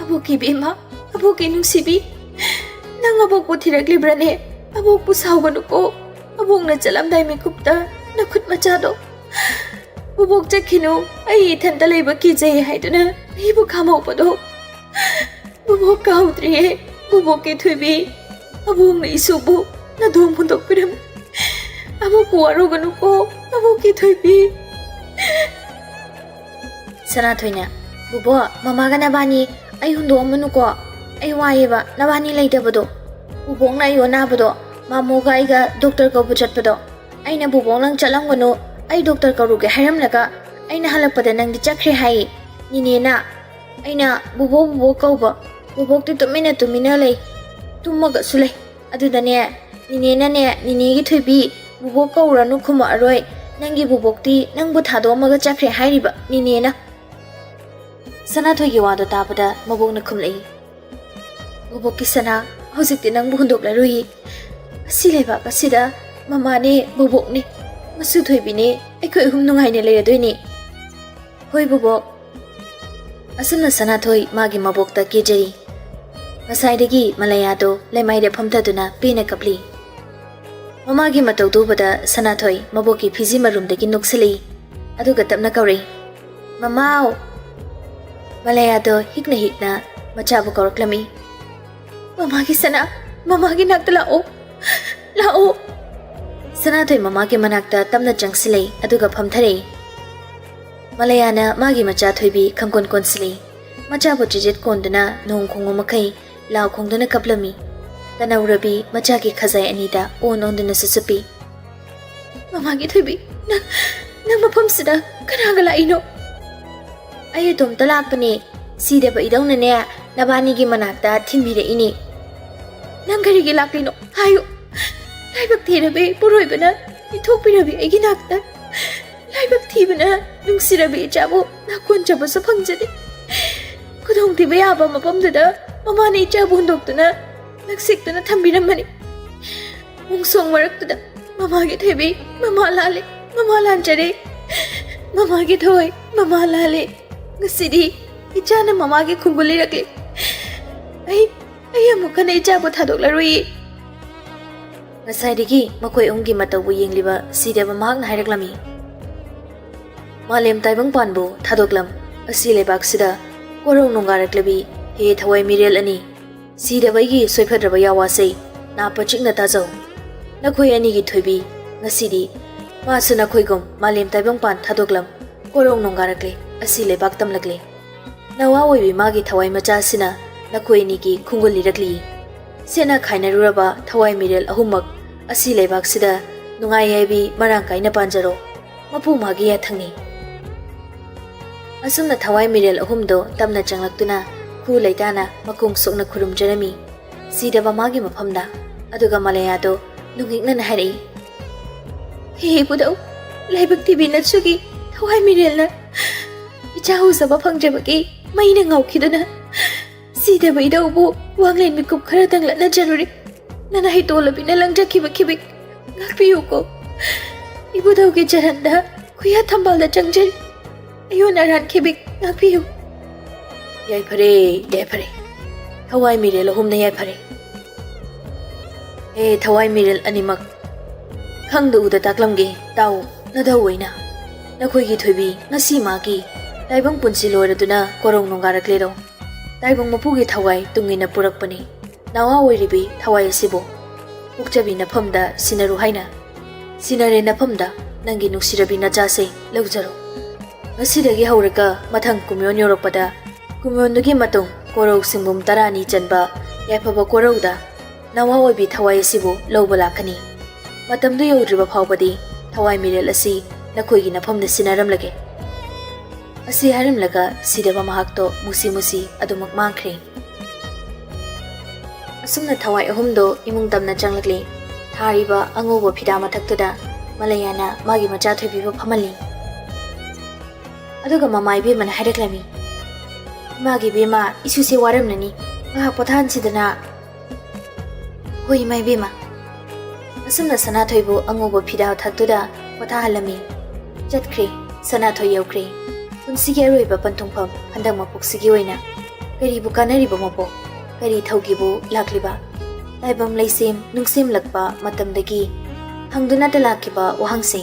"ꯑꯕꯣꯛꯀꯤ ꯏꯕꯦꯝꯃ, ꯑꯕꯣꯛꯀꯤ ꯅꯨꯡꯁꯤꯕꯤ, ꯅꯪ ꯑꯕꯣꯛꯄꯨ ꯊꯤꯔꯛꯂꯤꯕ꯭ꯔꯅꯦ? ꯑꯕꯣꯛꯄꯨ ꯁꯥꯎꯒꯅꯨꯀꯣ꯫ ꯑꯕꯣꯛꯅ ꯆꯠꯂꯝꯗꯥꯏ ꯃꯤꯀꯨꯞꯇ ꯅꯈꯨꯠ ꯃꯆꯥꯗꯣ꯫ ꯕꯨꯕꯣꯛ ꯆꯠꯈꯤꯅꯨ, ꯑꯩ ꯏꯊꯟꯇ ꯂꯩꯕ ꯀꯤꯖꯩ ꯍꯥꯏꯗꯨꯅ ꯑꯩꯕꯨ ꯈꯥꯝꯍꯧꯕꯗꯣ꯫ ꯕꯨꯕꯣꯛ ꯀꯥꯎꯗ꯭ꯔꯤꯌꯦ, ꯕꯨꯕꯣꯛꯀꯤ ꯊꯣꯏꯕꯤ꯫ ꯑꯕꯣꯛꯅ ꯏꯁꯨꯕꯨ ꯅꯥꯗꯣꯝ ꯍꯨꯟꯗꯣꯛꯄꯤꯔꯝꯃꯤ꯫ ꯑꯕꯣꯛꯄꯨ ꯋꯥꯔꯧꯒꯅꯨꯀꯣ, ꯑꯕꯣꯛꯀꯤ ꯊꯣꯏꯕꯤ꯫" ꯁꯅꯥꯊꯣꯏꯅ, "ꯕꯨꯕꯣꯛ, ꯃꯃꯥꯒ ꯅꯕꯥꯅꯤ ꯑꯩ ꯍꯨꯟꯗꯣꯛꯑꯝꯃꯅꯨꯀꯣ꯫ ꯑꯩ ꯋꯥꯏꯌꯦꯕ ꯅꯕꯥꯅꯤ ꯂꯩꯇꯕꯗꯣ꯫ ꯕꯨꯕꯣꯛꯅ ꯑꯩ ꯑꯣꯟꯅꯕꯗꯣ, ꯃꯥꯃꯣꯒ ꯑꯩꯒ ꯗꯣꯛꯇꯔ ꯀꯧꯕ ꯆꯠꯄꯗꯣ꯫ ꯑꯩꯅ ꯕꯨꯕꯣꯛ ꯅꯪ ꯆꯠꯂꯝꯒꯅꯨ, ꯑꯩ ꯗꯣꯛꯇꯔ ꯀꯧꯔꯨꯒꯦ ꯍꯥꯏꯔꯝꯂꯒ ꯑꯩꯅ ꯍꯜꯂꯛꯄꯗ ꯅꯪꯗꯤ ꯆꯠꯈ꯭ꯔꯦ ꯍꯥꯏꯌꯦ ꯅꯤꯅꯦꯅ꯫ ꯑꯩꯅ ꯕꯨꯕꯣꯛ ꯕꯨꯕꯣꯛ ꯀꯧꯕ, ꯕꯨꯕꯣꯛꯇꯤ ꯇꯨꯃꯤꯟꯅ ꯇꯨꯃꯤꯟꯅ ꯂꯩ, ꯇꯨꯝꯃꯒꯁꯨ ꯂꯩ꯫ ꯑꯗꯨꯗꯅꯦ ꯅꯤꯅꯦꯅꯅꯦ, ꯅꯤꯅꯦꯒꯤ ꯊꯣꯏꯕꯤ, "ꯕꯨꯕꯣꯛ ꯀꯧꯔꯅꯨ, ꯈꯨꯝꯃꯛꯑꯔꯣꯏ꯫ ꯅꯪꯒꯤ ꯕꯨꯕꯣꯛꯇꯤ ꯅꯪꯕꯨ ꯊꯥꯗꯣꯛꯑꯝꯃꯒ ꯆꯠꯈ꯭ꯔꯦ ꯍꯥꯏꯔꯤꯕ ꯅꯤꯅꯦꯅ꯫" ꯁꯅꯥꯊꯣꯏꯒꯤ ꯋꯥꯗꯣ ꯇꯥꯕꯗ ꯃꯕꯣꯛꯅ ꯈꯨꯝꯂꯛꯏ, "ꯕꯨꯕꯣꯛꯀꯤ ꯁꯅꯥ, ꯍꯧꯖꯤꯛꯇꯤ ꯅꯪꯕꯨ ꯍꯨꯟꯗꯣꯛꯂꯔꯣꯏꯌꯦ꯫ ꯑꯁꯤ ꯂꯩꯕꯥꯛ ꯑꯁꯤꯗ ꯃꯃꯥꯅꯦ, ꯕꯨꯕꯣꯛꯅꯦ, ꯃꯆꯨ ꯊꯣꯏꯕꯤꯅꯦ, ꯑꯩꯈꯣꯏ ꯑꯍꯨꯝ ꯅꯨꯡꯉꯥꯏꯅ ꯂꯩꯔꯗꯣꯏꯅꯦ꯫" "ꯍꯣꯏ ꯕꯨꯕꯣꯛ꯫" ꯑꯁꯨꯝꯅ ꯁꯅꯥꯊꯣꯏ ꯃꯥꯒꯤ ꯃꯕꯣꯛꯇ ꯀꯦꯖꯔꯤ꯫ ꯉꯁꯥꯏꯗꯒꯤ ꯃꯂꯌꯥꯗꯣ ꯂꯩꯃꯥꯏꯗ ꯐꯝꯊꯗꯨꯅ ꯄꯦꯟꯅ ꯀꯞꯂꯤ꯫ ꯃꯃꯥꯒꯤ ꯃꯇꯧꯗꯨ ꯎꯕꯗ ꯁꯅꯥꯊꯣꯏ ꯃꯕꯣꯛꯀꯤ ꯐꯤꯖꯤ ꯃꯔꯨꯝꯗꯒꯤ ꯅꯣꯛꯁꯤꯜꯂꯛꯏ, ꯑꯗꯨꯒ ꯇꯞꯅ ꯀꯧꯔꯛꯏ, "ꯃꯃꯥꯎ!" ꯃꯂꯌꯥꯗꯣ ꯍꯤꯛꯅ ꯍꯤꯛꯅ ꯃꯆꯥꯕꯨ ꯀꯧꯔꯛꯂꯝꯃꯤ, "ꯃꯃꯥꯒꯤ ꯁꯅꯥ, ꯃꯃꯥꯒꯤ ꯅꯥꯛꯇ ꯂꯥꯛꯑꯣ, ꯂꯥꯛꯑꯣ!" ꯁꯅꯥꯊꯣꯏ ꯃꯃꯥꯒꯤ ꯃꯅꯥꯛꯇ ꯇꯞꯅ ꯆꯪꯁꯤꯜꯂꯛꯏ, ꯑꯗꯨꯒ ꯐꯝꯊꯔꯛꯏ꯫ ꯃꯂꯌꯥꯅ ꯃꯥꯒꯤ ꯃꯆꯥ ꯊꯣꯏꯕꯤ ꯈꯪꯀꯣꯟ ꯀꯣꯟꯁꯤꯜꯂꯤ꯫ ꯃꯆꯥꯕꯨ ꯆꯤꯖꯦꯠ ꯀꯣꯟꯗꯨꯅ ꯅꯣꯡ ꯈꯣꯡꯕ ꯃꯈꯩ ꯂꯥꯎ ꯈꯣꯡꯗꯨꯅ ꯀꯞꯂꯝꯃꯤ꯫ ꯇꯅꯧꯔꯕꯤ ꯃꯆꯥꯒꯤ ꯈꯖꯥꯏ ꯑꯅꯤꯗ ꯑꯣꯟ ꯑꯣꯟꯗꯨꯅ ꯁꯨꯆꯨꯞꯄꯤ꯫ "ꯃꯃꯥꯒꯤ ꯊꯣꯏꯕꯤ, ꯅꯪ, ꯅꯪ ꯃꯐꯝꯁꯤꯗ ꯀꯅꯥꯒ ꯂꯥꯛꯏꯅꯣ?" "ꯑꯩ ꯏꯇꯣꯝꯇ ꯂꯥꯛꯄꯅꯦ꯫ ꯁꯤꯗꯕ ꯏꯙꯧꯅꯅꯦ, ꯅꯕꯥꯅꯤꯒꯤ ꯃꯅꯥꯛꯇ ꯊꯤꯟꯕꯤꯔꯛꯏꯅꯦ꯫" "ꯅꯪ ꯀꯔꯤꯒꯤ ꯂꯥꯛꯂꯤꯅꯣ ꯍꯥꯏꯌꯨ꯫ ꯂꯥꯏꯕꯛ ꯊꯤꯔꯕꯤ ꯄꯣꯔꯣꯏꯕꯅ ꯏꯟꯊꯣꯛꯄꯤꯔꯕꯤ ꯑꯩꯒꯤ ꯅꯥꯛꯇ꯫ ꯂꯥꯏꯕꯛ ꯊꯤꯕꯅ ꯅꯨꯡꯁꯤꯔꯕꯤ ꯏꯆꯥꯕꯨ ꯅꯥꯀꯣꯟ ꯆꯥꯕꯁꯨ ꯐꯪꯖꯗꯦ꯫ ꯈꯨꯗꯣꯡꯊꯤꯕ ꯌꯥꯕ ꯃꯐꯝꯗꯨꯗ ꯃꯃꯥꯅ ꯏꯆꯥꯕꯨ ꯍꯨꯟꯗꯣꯛꯇꯨꯅ ꯅꯛꯁꯤꯛꯇꯨꯅ ꯊꯝꯕꯤꯔꯝꯕꯅꯤ꯫ ꯃꯣꯡꯁꯣꯡ ꯃꯔꯛꯇꯨꯗ ꯃꯃꯥꯒꯤ ꯊꯣꯏꯕꯤ, ꯃꯃꯥ ꯂꯥꯜꯂꯦ, ꯃꯃꯥ ꯂꯥꯟꯖꯔꯦ꯫ ꯃꯃꯥꯒꯤ ꯊꯋꯥꯏ, ꯃꯃꯥ ꯂꯥꯜꯂꯦ꯫ ꯉꯁꯤꯗꯤ ꯏꯆꯥꯅ ꯃꯃꯥꯒꯤ ꯈꯣꯡꯒꯨꯜ ꯂꯤꯔꯛꯂꯦ꯫ ꯑꯩ, ꯑꯩ ꯑꯃꯨꯛ ꯍꯟꯅ ꯏꯆꯥꯕꯨ ꯊꯥꯗꯣꯛꯂꯔꯣꯏꯌꯦ꯫" ꯉꯁꯥꯏꯗꯒꯤ ꯃꯈꯣꯏ ꯑꯍꯨꯝꯒꯤ ꯃꯇꯧꯕꯨ ꯌꯦꯡꯂꯤꯕ ꯁꯤꯗꯕ ꯃꯍꯥꯛꯅ ꯍꯥꯏꯔꯛꯂꯝꯃꯤ, "ꯃꯥꯂꯦꯝ ꯇꯥꯏꯕꯪꯄꯥꯟꯕꯨ ꯊꯥꯗꯣꯛꯂꯝ ꯑꯁꯤ ꯂꯩꯕꯥꯛꯁꯤꯗ ꯀꯣꯔꯧ ꯅꯣꯡꯒꯥꯔꯛꯂꯕꯤ ꯍꯦ ꯊꯋꯥꯏ ꯃꯤꯔꯦꯜ ꯑꯅꯤ, ꯁꯤꯗꯕ ꯑꯩꯒꯤ ꯁꯣꯏꯐꯗ꯭ꯔꯕ ꯌꯥꯋꯥꯁꯦ ꯅꯥ ꯄꯆꯤꯛꯅ ꯇꯥꯖꯧ꯫ ꯅꯈꯣꯏ ꯑꯅꯤꯒꯤ ꯊꯣꯏꯕꯤ ꯉꯁꯤꯗꯤ ꯃꯥꯁꯨ ꯅꯈꯣꯏꯒꯨꯝ ꯃꯥꯂꯦꯝ ꯇꯥꯏꯕꯪꯄꯥꯟ ꯊꯥꯗꯣꯛꯂꯝ ꯀꯣꯔꯧ ꯅꯣꯡꯒꯥꯔꯛꯂꯦ, ꯑꯁꯤ ꯂꯩꯕꯥꯛ ꯇꯝꯂꯛꯂꯦ꯫ ꯅꯋꯥ ꯑꯣꯏꯕꯤ ꯃꯥꯒꯤ ꯊꯋꯥꯏ ꯃꯆꯥꯁꯤꯅ ꯅꯈꯣꯏ ꯑꯅꯤꯒꯤ ꯈꯣꯡꯒꯨꯜ ꯂꯤꯔꯛꯂꯤ꯫ ꯁꯦꯠꯅ ꯈꯥꯏꯅꯔꯨꯔꯕ ꯊꯋꯥꯏ ꯃꯤꯔꯦꯜ ꯑꯍꯨꯝꯃꯛ ꯑꯁꯤ ꯂꯩꯕꯥꯛꯁꯤꯗ ꯅꯨꯡꯉꯥꯏ ꯌꯥꯏꯕꯤ ꯃꯔꯥꯡ ꯀꯥꯏꯅ ꯄꯥꯟꯖꯔꯣ꯫ ꯃꯄꯨ ꯃꯥꯒꯤ ꯌꯥꯊꯪꯅꯤ꯫" ꯑꯁꯨꯝꯅ ꯊꯋꯥꯏ ꯃꯤꯔꯦꯜ ꯑꯍꯨꯝꯗꯣ ꯇꯞꯅ ꯆꯪꯂꯛꯇꯨꯅ ꯈꯨ ꯂꯩꯇꯥꯅ ꯃꯈꯣꯡ ꯁꯣꯛꯅ ꯈꯨꯔꯨꯝꯖꯔꯝꯃꯤ ꯁꯤꯗꯕ ꯃꯥꯒꯤ ꯃꯐꯝꯗ꯫ ꯑꯗꯨꯒ ꯃꯂꯌꯥꯗꯣ ꯅꯨꯡꯍꯤꯛꯅꯅ ꯍꯥꯏꯔꯛꯏ, ꯍꯦ ꯏꯕꯨꯙꯧ, ꯂꯥꯏꯕꯛ ꯊꯤꯕꯤ ꯅꯁꯨꯒꯤ ꯊꯋꯥꯏ ꯃꯤꯔꯦꯜꯅ ꯏꯆꯥ ꯎꯖꯕ ꯐꯪꯖꯕꯒꯤ ꯃꯩꯅ ꯉꯥꯎꯈꯤꯗꯨꯅ ꯁꯤꯗꯕ ꯏꯙꯧꯕꯨ ꯋꯥꯡꯂꯦꯟ ꯃꯤꯀꯨꯞ ꯈꯔꯗꯪ ꯂꯠꯅꯖꯔꯨꯔꯦ꯫ ꯅꯅꯥꯏ ꯇꯣꯂꯕꯤꯅ ꯂꯪꯖꯈꯤꯕ ꯈꯤꯕꯤꯛ ꯉꯥꯛꯄꯤꯌꯨꯀꯣ꯫ ꯏꯕꯨꯙꯧꯒꯤ ꯆꯔꯟꯗ ꯈꯨꯌꯥ ꯊꯝꯕꯥꯜꯗ ꯆꯪꯖꯔꯤ꯫ ꯑꯌꯣꯟ ꯑꯔꯥꯟ ꯈꯤꯕꯤꯛ ꯉꯥꯛꯄꯤꯌꯨ꯫ ꯌꯥꯏꯐꯔꯦ, ꯌꯥꯏꯐꯔꯦ꯫ ꯊꯋꯥꯏ ꯃꯤꯔꯦꯜ ꯑꯍꯨꯝꯅ ꯌꯥꯏꯐꯔꯦ꯫ ꯍꯦ ꯊꯋꯥꯏ ꯃꯤꯔꯦꯜ ꯑꯅꯤꯃꯛ, ꯈꯪꯗ ꯎꯗ ꯇꯥꯛꯂꯝꯒꯦ, ꯇꯥꯎ, ꯅꯙꯧ ꯑꯣꯏꯅ꯫ ꯅꯈꯣꯏꯒꯤ ꯊꯣꯏꯕꯤ ꯉꯁꯤ ꯃꯥꯒꯤ ꯇꯥꯏꯕꯪ ꯄꯨꯟꯁꯤ ꯂꯣꯏꯔꯗꯨꯅ ꯀꯣꯔꯧ ꯅꯣꯡꯒꯥꯔꯛꯂꯦꯔꯣ? ꯇꯥꯏꯕꯪ ꯃꯄꯨꯒꯤ ꯊꯋꯥꯏ ꯇꯨꯡ ꯏꯟꯅ ꯄꯨꯔꯛꯄꯅꯤ꯫ ꯅꯋꯥ ꯑꯣꯏꯔꯤꯕꯤ ꯊꯋꯥꯏ ꯑꯁꯤꯕꯨ ꯄꯣꯛꯆꯕꯤ ꯅꯐꯝꯗ ꯁꯤꯟꯅꯔꯨ ꯍꯥꯏꯅ꯫ ꯁꯤꯟꯅꯔꯦ ꯅꯐꯝꯗ ꯅꯪꯒꯤ ꯅꯨꯡꯁꯤꯔꯕꯤ ꯅꯆꯥꯁꯦ ꯂꯧꯖꯔꯣ꯫ ꯉꯁꯤꯗꯒꯤ ꯍꯧꯔꯒ ꯃꯊꯪ ꯀꯨꯝꯌꯣꯟ ꯌꯧꯔꯛꯄꯗ ꯀꯨꯝꯌꯣꯟꯗꯨꯒꯤ ꯃꯇꯨꯡ ꯀꯣꯔꯧ ꯁꯤꯡꯕꯨꯝ ꯇꯔꯥꯅꯤ ꯆꯟꯕ ꯌꯥꯏꯐꯕ ꯀꯣꯔꯧꯗ ꯅꯋꯥ ꯑꯣꯏꯕꯤ ꯊꯋꯥꯏ ꯑꯁꯤꯕꯨ ꯂꯧꯕ ꯂꯥꯛꯀꯅꯤ꯫ ꯃꯇꯝꯗꯨ ꯌꯧꯗ꯭ꯔꯤꯕ ꯐꯥꯎꯕꯗꯤ ꯊꯋꯥꯏ ꯃꯤꯔꯦꯜ ꯑꯁꯤ ꯅꯈꯣꯏꯒꯤ ꯅꯐꯝꯗ ꯁꯤꯟꯅꯔꯝꯂꯒꯦ꯫ ꯑꯁꯤ ꯍꯥꯏꯔꯝꯂꯒ ꯁꯤꯗꯕ ꯃꯍꯥꯛꯇꯣ ꯃꯨꯁꯤ ꯃꯨꯁꯤ ꯑꯗꯨꯃꯛ ꯃꯥꯡꯈ꯭ꯔꯦ꯫ ꯑꯁꯨꯝꯅ ꯊꯋꯥꯏ ꯑꯍꯨꯝꯗꯣ ꯏꯃꯨꯡ ꯇꯝꯅ ꯆꯪꯂꯛꯂꯤ꯫ ꯊꯥꯔꯤꯕ ꯑꯉꯧꯕ ꯐꯤꯗꯥ ꯃꯊꯛꯇꯨꯗ ꯃꯂꯩꯌꯥꯅ ꯃꯥꯒꯤ ꯃꯆꯥ ꯊꯣꯏꯕꯤꯕꯨ ꯐꯝꯍꯜꯂꯤ꯫ ꯑꯗꯨꯒ ꯃꯃꯥ ꯏꯕꯦꯝꯃꯅ ꯍꯥꯏꯔꯛꯂꯝꯃꯤ, "ꯏꯃꯥꯒꯤ ꯏꯕꯦꯝꯃ, ꯏꯁꯨꯁꯦ ꯋꯥꯔꯝꯂꯅꯤ, ꯉꯥꯏꯍꯥꯛ ꯄꯣꯊꯥꯍꯟꯁꯤꯗꯅ꯫" "ꯍꯣꯏ ꯏꯃꯥ ꯏꯕꯦꯝꯃ꯫" ꯑꯁꯨꯝꯅ ꯁꯅꯥꯊꯣꯏꯕꯨ ꯑꯉꯧꯕ ꯐꯤꯗꯥ ꯊꯛꯇꯨꯗ ꯄꯣꯊꯥꯍꯜꯂꯝꯃꯤ꯫ ꯆꯠꯈ꯭ꯔꯦ꯫ ꯁꯅꯥꯊꯣꯏ ꯌꯧꯈ꯭ꯔꯦ꯫ ꯄꯨꯟꯁꯤꯒꯤ ꯑꯔꯣꯏꯕ ꯄꯟꯊꯨꯡꯐꯝ ꯍꯟꯗꯛ ꯃꯄꯣꯛꯁꯤꯒꯤ ꯑꯣꯏꯅ꯫ ꯀꯔꯤꯕꯨ ꯀꯥꯟꯅꯔꯤꯕ ꯃꯄꯣꯛ? ꯀꯔꯤ ꯊꯧꯒꯤꯕꯨ ꯂꯥꯛꯂꯤꯕ? ꯇꯥꯏꯕꯪ ꯂꯩꯁꯦꯝ ꯅꯨꯡꯁꯦꯝꯂꯛꯄ ꯃꯇꯝꯗꯒꯤ ꯍꯪꯗꯨꯅꯇ ꯂꯥꯛꯈꯤꯕ ꯋꯥꯍꯪꯁꯦ,